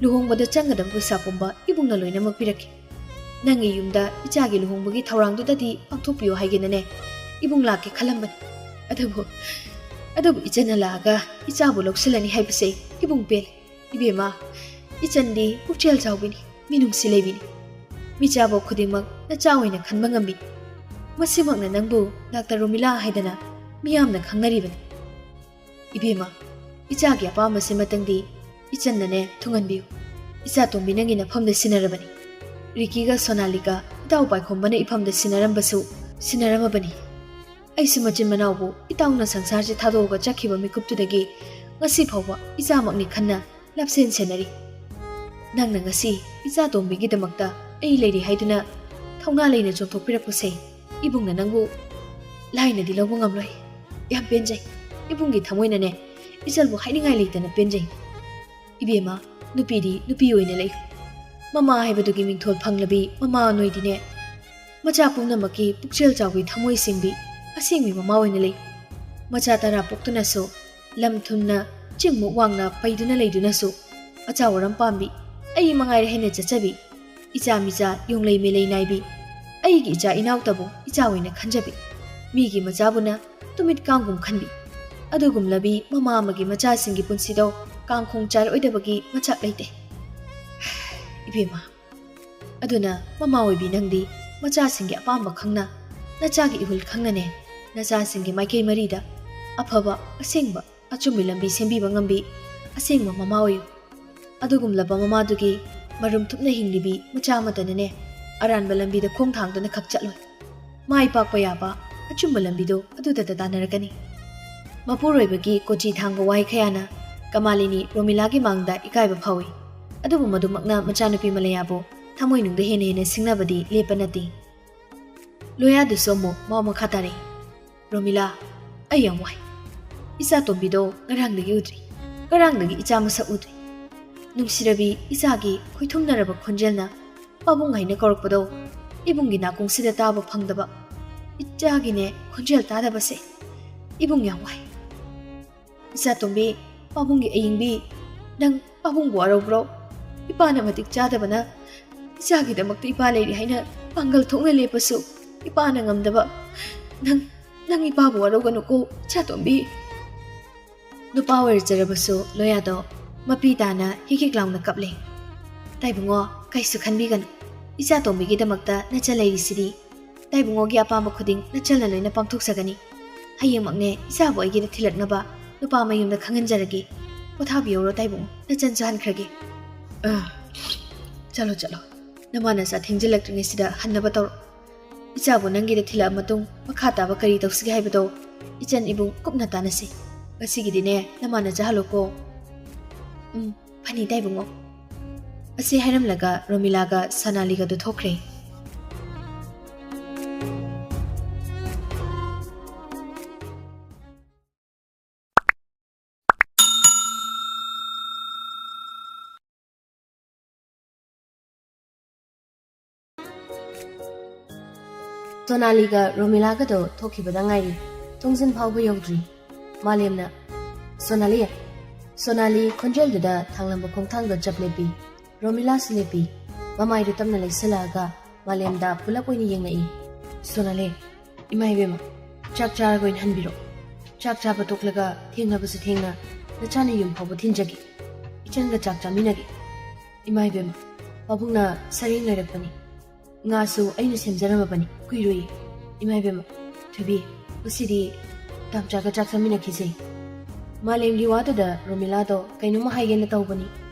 ꯂꯨꯍꯣꯡꯕꯗ ꯆꯪꯒꯗꯕ ꯄꯩꯁꯥ ꯄꯨꯝꯕ ꯏꯕꯨꯡꯅ ꯂꯣꯏꯅꯃꯛ ꯄꯤꯔꯛꯀꯦ꯫ ꯅꯪꯒꯤ ꯌꯨꯝꯗ ꯏꯆꯥꯒꯤ ꯂꯨꯍꯣꯡꯕꯒꯤ ꯊꯧꯔꯥꯡꯗꯨꯗꯗꯤ ꯄꯥꯡꯊꯣꯛꯄꯤꯌꯨ ꯍꯥꯏꯒꯦꯅꯅꯦ ꯏꯕꯨꯡ ꯂꯥꯛꯀꯦ ꯈꯜꯂꯝꯕꯅꯤ꯫ ꯑꯗꯨꯕꯨ, ꯑꯗꯨꯕꯨ ꯏꯆꯟꯅ ꯂꯥꯛꯑꯒ ꯏꯆꯥꯕꯨ ꯂꯧꯁꯤꯜꯂꯅꯤ ꯍꯥꯏꯕꯁꯦ ꯏꯕꯨꯡ ꯄꯦꯜꯂꯦ꯫ ꯏꯕꯦꯝꯃ, ꯏꯆꯟꯗꯤ ꯄꯨꯛꯆꯦꯜ ꯆꯥꯎꯕꯤꯅꯤ, ꯃꯤꯅꯨꯡꯁꯤ ꯂꯩꯕꯤꯅꯤ꯫ ꯃꯤꯆꯥꯕꯣꯛ ꯈꯨꯗꯤꯡꯃꯛ ꯅꯆꯥ ꯑꯣꯏꯅ ꯈꯟꯕ ꯉꯝꯕꯤꯅꯤ꯫ ꯃꯁꯤꯃꯛꯅ ꯅꯪꯕꯨ ꯗꯥꯛꯇꯔ ꯔꯣꯃꯤꯂꯥ ꯍꯥꯏꯗꯅ ꯃꯤꯌꯥꯝꯅ ꯈꯪꯅꯔꯤꯕꯅꯤ꯫ ꯏꯕꯦꯝꯃ, ꯏꯆꯥꯒꯤ ꯑꯄꯥꯝꯕꯁꯤꯃꯇꯪꯗꯤ ꯏꯆꯟꯅꯅꯦ ꯊꯨꯡꯍꯟꯕꯤꯌꯨ꯫ ꯏꯆꯥ ꯇꯣꯝꯕꯤ ꯅꯪꯒꯤ ꯅꯐꯝꯗ ꯁꯤꯟꯅꯔꯕꯅꯤ꯫ ꯔꯤꯀꯤꯒ ꯁꯣꯅꯥꯂꯤꯒ ꯏꯇꯥꯎ ꯄꯥꯏꯈꯣꯝꯕꯅ ꯏꯐꯝꯗ ꯁꯤꯟꯅꯔꯝꯕꯁꯨ ꯁꯤꯟꯅꯔꯝꯃꯕꯅꯤ꯫ ꯑꯩꯁꯨ ꯃꯆꯤꯟ ꯃꯅꯥꯎꯕꯨ ꯏꯇꯥꯎꯅ ꯁꯪꯁꯥꯔꯁꯦ ꯊꯥꯗꯣꯛꯑꯒ ꯆꯠꯈꯤꯕ ꯃꯤꯀꯨꯞꯇꯨꯗꯒꯤ ꯉꯁꯤ ꯐꯥꯎꯕ ꯏꯆꯥꯃꯛꯅꯤ ꯈꯟꯅ ꯂꯥꯞꯁꯦꯟ ꯁꯦꯟꯅꯔꯤ꯫ ꯅꯪꯅ ꯉꯁꯤ ꯏꯆꯥ ꯇꯣꯝꯕꯤꯒꯤꯗꯃꯛꯇ ꯑꯩ ꯂꯩꯔꯤ ꯍꯥꯏꯗꯨꯅ ꯊꯧꯅꯥ ꯂꯩꯅ ꯆꯣꯡꯊꯣꯛꯄꯤꯔꯛꯄꯁꯦ ꯏꯕꯨꯡꯅ ꯅꯪꯕꯨ ꯂꯥꯏꯅꯗꯤ ꯂꯧꯕ ꯉꯝꯂꯣꯏ꯫ ꯌꯥꯝ ꯄꯦꯟꯖꯩ꯫ ꯏꯕꯨꯡꯒꯤ ꯊꯃꯣꯏꯅꯅꯦ ꯏꯆꯜꯕꯨ ꯍꯥꯏꯅꯤꯡꯉꯥꯏ ꯂꯩꯇꯅ ꯄꯦꯟꯖꯩ꯫ ꯏꯕꯦꯝꯃ, ꯅꯨꯄꯤꯗꯤ ꯅꯨꯄꯤ ꯑꯣꯏꯅ ꯂꯩ꯫ ꯃꯃꯥ ꯍꯥꯏꯕꯗꯨꯒꯤ ꯃꯤꯡꯊꯣꯜ ꯐꯪꯂꯕꯤ ꯃꯃꯥ ꯅꯣꯏꯗꯤꯅꯦ ꯃꯆꯥ ꯄꯨꯝꯅꯃꯛꯀꯤ ꯄꯨꯛꯆꯦꯜ ꯆꯥꯎꯕꯤ ꯊꯃꯣꯏ ꯁꯦꯡꯕꯤ ꯑꯁꯦꯡꯕꯤ ꯃꯃꯥ ꯑꯣꯏꯅ ꯂꯩ꯫ ꯃꯆꯥ ꯇꯔꯥ ꯄꯣꯛꯇꯨꯅꯁꯨ ꯂꯝ ꯊꯨꯝꯅ ꯆꯤꯡꯃꯨꯛ ꯋꯥꯡꯅ ꯄꯩꯗꯨꯅ ꯂꯩꯗꯨꯅꯁꯨ ꯑꯆꯥ ꯑꯔꯝ ꯄꯥꯝꯕꯤ ꯑꯩ ꯃꯉꯥꯏꯔꯦ ꯍꯦꯟꯅ ꯆꯠꯆꯕꯤ ꯏꯆꯥ ꯃꯤꯆꯥ ꯌꯣꯡꯂꯩ ꯃꯦꯂꯩ ꯅꯥꯏꯕꯤ ꯑꯩꯒꯤ ꯏꯆꯥ ꯏꯅꯥꯎꯇꯕꯨ ꯏꯆꯥ ꯑꯣꯏꯅ ꯈꯟꯖꯕꯤ ꯃꯤꯒꯤ ꯃꯆꯥꯕꯨꯅ ꯇꯨꯃꯤꯠ ꯀꯥꯡꯒꯨꯝ ꯈꯟꯕꯤ ꯑꯗꯨꯒꯨꯝꯂꯕꯤ ꯃꯃꯥ ꯑꯃꯒꯤ ꯃꯆꯥꯁꯤꯡꯒꯤ ꯄꯨꯟꯁꯤꯗꯣ ꯀꯥꯡꯈꯣꯡ ꯆꯥꯏꯔꯣꯏꯗꯕꯒꯤ ꯃꯆꯥꯛ ꯂꯩꯇꯦ꯫ ꯏꯕꯦꯝꯃ, ꯑꯗꯨꯅ ꯃꯃꯥ ꯑꯣꯏꯕꯤ ꯅꯪꯗꯤ ꯃꯆꯥꯁꯤꯡꯒꯤ ꯑꯄꯥꯝꯕ ꯈꯪꯅ ꯅꯆꯥꯒꯤ ꯏꯍꯨꯜ ꯈꯪꯅꯅꯦ ꯅꯆꯥꯁꯤꯡꯒꯤ ꯃꯥꯏꯀꯩ ꯃꯔꯤꯗ ꯑꯐꯕ ꯑꯁꯦꯡꯕ ꯑꯆꯨꯝꯕ ꯂꯝꯕꯤ ꯁꯦꯝꯕꯤꯕ ꯉꯝꯕꯤ ꯑꯁꯦꯡꯕ ꯃꯃꯥ ꯑꯣꯏꯌꯨ꯫ ꯑꯗꯨꯒꯨꯝꯂꯕ ꯃꯃꯥꯗꯨꯒꯤ ꯃꯔꯨꯝ ꯊꯨꯞꯅ ꯍꯤꯡꯂꯤꯕꯤ ꯃꯆꯥ ꯑꯃꯠꯇꯅꯅꯦ ꯑꯔꯥꯟꯕ ꯂꯝꯕꯤꯗ ꯈꯣꯡ ꯊꯥꯡꯗꯨꯅ ꯈꯛ ꯆꯠꯂꯣꯏ꯫ ꯃꯥꯏ ꯄꯥꯛꯄ ꯌꯥꯕ ꯑꯆꯨꯝꯕ ꯂꯝꯕꯤꯗꯣ ꯑꯗꯨꯗꯇ ꯇꯥꯟꯅꯔꯛꯀꯅꯤ꯫ ꯃꯄꯨꯔꯣꯏꯕꯒꯤ ꯀꯣꯆꯤ ꯊꯥꯡꯕ ꯋꯥꯍꯩ ꯈꯌꯥꯅ ꯀꯃꯥꯂꯤꯅꯤ ꯔꯣꯃꯤꯂꯥꯒꯤ ꯃꯥꯡꯗ ꯏꯀꯥꯏꯕ ꯐꯥꯎꯏ꯫ ꯑꯗꯨꯕꯨ ꯃꯗꯨꯃꯛꯅ ꯃꯆꯥꯅꯨꯄꯤ ꯃꯂꯌꯥꯕꯨ ꯊꯃꯣꯏꯅꯨꯡꯗ ꯍꯦꯟꯅ ꯍꯦꯟꯅ ꯁꯤꯡꯅꯕꯗꯤ ꯂꯦꯞꯄ ꯅꯠꯇꯦ꯫ ꯂꯣꯌꯥꯗꯨꯁꯨ ꯑꯃꯨꯛ ꯃꯥꯎ ꯃꯈꯥ ꯇꯥꯔꯛꯏ꯫ ꯔꯣꯃꯤꯂꯥ, ꯑꯩ ꯌꯥꯝ ꯋꯥꯏ꯫ ꯏꯆꯥ ꯇꯣꯝꯕꯤꯗꯣ ꯉꯔꯥꯡꯗꯒꯤ ꯎꯗ꯭ꯔꯤ꯫ ꯉꯔꯥꯡꯗꯒꯤ ꯏꯆꯥ ꯃꯁꯛ ꯎꯗ꯭ꯔꯤ꯫ ꯅꯨꯡꯁꯤꯔꯕꯤ ꯏꯆꯥꯒꯤ ꯈꯣꯏꯊꯨꯝꯅꯔꯕ ꯈꯣꯟꯖꯦꯜꯅ ꯄꯥꯕꯨꯡ ꯍꯥꯏꯅ ꯀꯧꯔꯛꯄꯗꯣ ꯏꯕꯨꯡꯒꯤ ꯅꯥꯀꯣꯡꯁꯤꯗ ꯇꯥꯕ ꯐꯪꯗꯕ ꯏꯆꯥꯒꯤꯅꯦ ꯈꯣꯟꯖꯦꯜ ꯇꯥꯗꯕꯁꯦ ꯏꯕꯨꯡ ꯌꯥꯝ ꯋꯥꯏ꯫ ꯏꯆꯥ ꯇꯣꯝꯕꯤ, ꯄꯥꯕꯨꯡꯒꯤ ꯑꯌꯤꯡꯕꯤ, ꯅꯪ ꯄꯥꯕꯨꯡꯕꯨ ꯋꯥꯔꯧꯕ꯭ꯔꯣ? ꯏꯄꯥꯅ ꯃꯇꯤꯛ ꯆꯥꯗꯕꯅ ꯏꯆꯥꯒꯤꯗꯃꯛꯇ ꯏꯄꯥ ꯂꯩꯔꯤ ꯍꯥꯏꯅ ꯄꯥꯡꯒꯜ ꯊꯣꯛꯅ ꯂꯦꯞꯄꯁꯨ ꯏꯄꯥꯅ ꯉꯝꯗꯕ꯫ ꯅꯪ, ꯅꯪ ꯏꯄꯥꯕꯨ ꯋꯥꯔꯧꯒꯅꯨꯀꯣ, ꯏꯆꯥ ꯇꯣꯝꯕꯤ꯫ ꯅꯨꯄꯥ ꯑꯣꯏꯔꯖꯔꯕꯁꯨ ꯂꯣꯌꯥꯗꯣ ꯃꯄꯤ ꯇꯥꯅ ꯍꯤꯛ ꯍꯤꯛ ꯂꯥꯎꯅ ꯀꯞꯂꯦ꯫ ꯇꯥꯏꯕꯨꯡꯉꯣ, ꯀꯩꯁꯨ ꯈꯟꯕꯤꯒꯅꯨ꯫ ꯏꯆꯥ ꯇꯣꯝꯕꯤꯒꯤꯗꯃꯛꯇ ꯅꯆꯥ ꯂꯩꯔꯤꯁꯤꯗꯤ꯫ ꯇꯥꯏꯕꯨꯡꯉꯣꯒꯤ ꯑꯄꯥꯝꯕ ꯈꯨꯗꯤꯡ ꯅꯆꯜꯅ ꯂꯣꯏꯅ ꯄꯥꯡꯊꯣꯛꯆꯒꯅꯤ꯫ ꯍꯌꯦꯡꯃꯛꯅꯦ ꯏꯆꯥꯕꯨ ꯑꯩꯒꯤꯗ ꯊꯤꯜꯂꯛꯅꯕ ꯅꯨꯄꯥ ꯃꯌꯨꯝꯗ ꯈꯪꯍꯟꯖꯔꯒꯦ꯫ ꯄꯣꯊꯥꯕꯤꯍꯧꯔꯣ ꯇꯥꯏꯕꯨꯡꯉꯣ, ꯅꯆꯟꯁꯨ ꯍꯟꯈ꯭ꯔꯒꯦ꯫ ꯑ, ꯆꯠꯂꯣ, ꯆꯠꯂꯣ꯫ ꯅꯃꯥ ꯅꯆꯥ ꯊꯦꯡꯖꯤꯜꯂꯛꯇ꯭ꯔꯤꯉꯩꯁꯤꯗ ꯍꯟꯅꯕ ꯇꯧꯔꯣ꯫ ꯏꯆꯥꯕꯨ ꯅꯪꯒꯤꯗ ꯊꯤꯜꯂꯛꯑ ꯃꯇꯨꯡ ꯃꯈꯥ ꯇꯥꯕ ꯀꯔꯤ ꯇꯧꯁꯤꯒꯦ ꯍꯥꯏꯕꯗꯣ ꯏꯆꯟ ꯏꯕꯨꯡ ꯀꯨꯞꯅ ꯇꯥꯟꯅꯁꯤ꯫ ꯉꯁꯤꯒꯤꯗꯤꯅꯦ ꯅꯃꯥ ꯅꯆꯥ ꯍꯜꯂꯣꯀꯣ꯫ ꯎꯝ, ꯐꯅꯤ ꯇꯥꯏꯕꯨꯡꯉꯣ꯫ ꯑꯁꯤ ꯍꯥꯏꯔꯝꯂꯒ ꯔꯣꯃꯤꯂꯥꯒ ꯁꯣꯅꯥꯂꯤꯒꯗꯨ ꯊꯣꯛꯈ꯭ꯔꯦ꯫ ꯁꯣꯅꯥꯂꯤꯒ ꯔꯣꯃꯤꯂꯥꯒꯗꯣ ꯊꯣꯛꯈꯤꯕꯗ ꯉꯥꯏꯔꯤ꯫ ꯊꯣꯡꯖꯤꯟ ꯐꯥꯎꯕ ꯌꯧꯗ꯭ꯔꯤ꯫ ꯃꯥꯂꯦꯝꯅ, "ꯁꯣꯅꯥꯂꯤ!" ꯁꯣꯅꯥꯂꯤ ꯈꯣꯟꯖꯦꯜꯗꯨꯗ ꯊꯥꯡꯂꯝꯕ ꯈꯣꯡꯊꯥꯡꯗꯣ ꯆꯞ ꯂꯦꯞꯄꯤ꯫ ꯔꯣꯃꯤꯂꯥꯁꯨ ꯂꯦꯞꯄꯤ꯫ ꯃꯃꯥꯏꯗꯨ ꯇꯞꯅ ꯂꯩꯁꯤꯜꯂꯛꯑꯒ ꯃꯥꯂꯦꯝꯗ ꯄꯨꯂꯞ ꯑꯣꯏꯅ ꯌꯦꯡꯂꯛꯏ꯫ "ꯁꯣꯅꯥꯂꯤ, ꯏꯃꯥ ꯏꯕꯦꯝꯃ, ꯆꯥꯛ ꯆꯥꯔꯒ ꯑꯣꯏꯅ ꯍꯟꯕꯤꯔꯣ꯫ ꯆꯥꯛ ꯆꯥꯕ ꯇꯣꯛꯂꯒ ꯊꯦꯡꯂꯕꯁꯨ ꯊꯦꯡꯅ ꯅꯆꯥꯅ ꯌꯨꯝ ꯐꯥꯎꯕ ꯊꯤꯟꯖꯒꯦ꯫ ꯏꯆꯟꯒ ꯆꯥꯛ ꯆꯥꯃꯤꯟꯅꯒꯦ꯫ ꯏꯃꯥ ꯏꯕꯦꯝꯃ, ꯄꯥꯕꯨꯡꯅ ꯁꯔꯦꯡ ꯂꯩꯔꯛꯄꯅꯤ꯫ ꯉꯥꯁꯨ ꯑꯩꯅ ꯁꯦꯝꯖꯔꯝꯃꯕꯅꯤ, ꯀꯨꯏꯔꯣꯏꯌꯦ꯫ ꯏꯃꯥ ꯏꯕꯦꯝꯃ, ꯊꯣꯏꯕꯤ, ꯉꯁꯤꯗꯤ ꯇꯥꯝꯆꯥꯒ ꯆꯥꯛ ꯆꯥꯃꯤꯟꯅꯈꯤꯁꯦ꯫" ꯃꯥꯂꯦꯝꯒꯤ ꯋꯥꯗꯨꯗ ꯔꯣꯃꯤꯂꯥꯗꯣ ꯀꯩꯅꯣꯝꯃ ꯍꯥꯏꯒꯦꯅ ꯇꯧꯕꯅꯤ,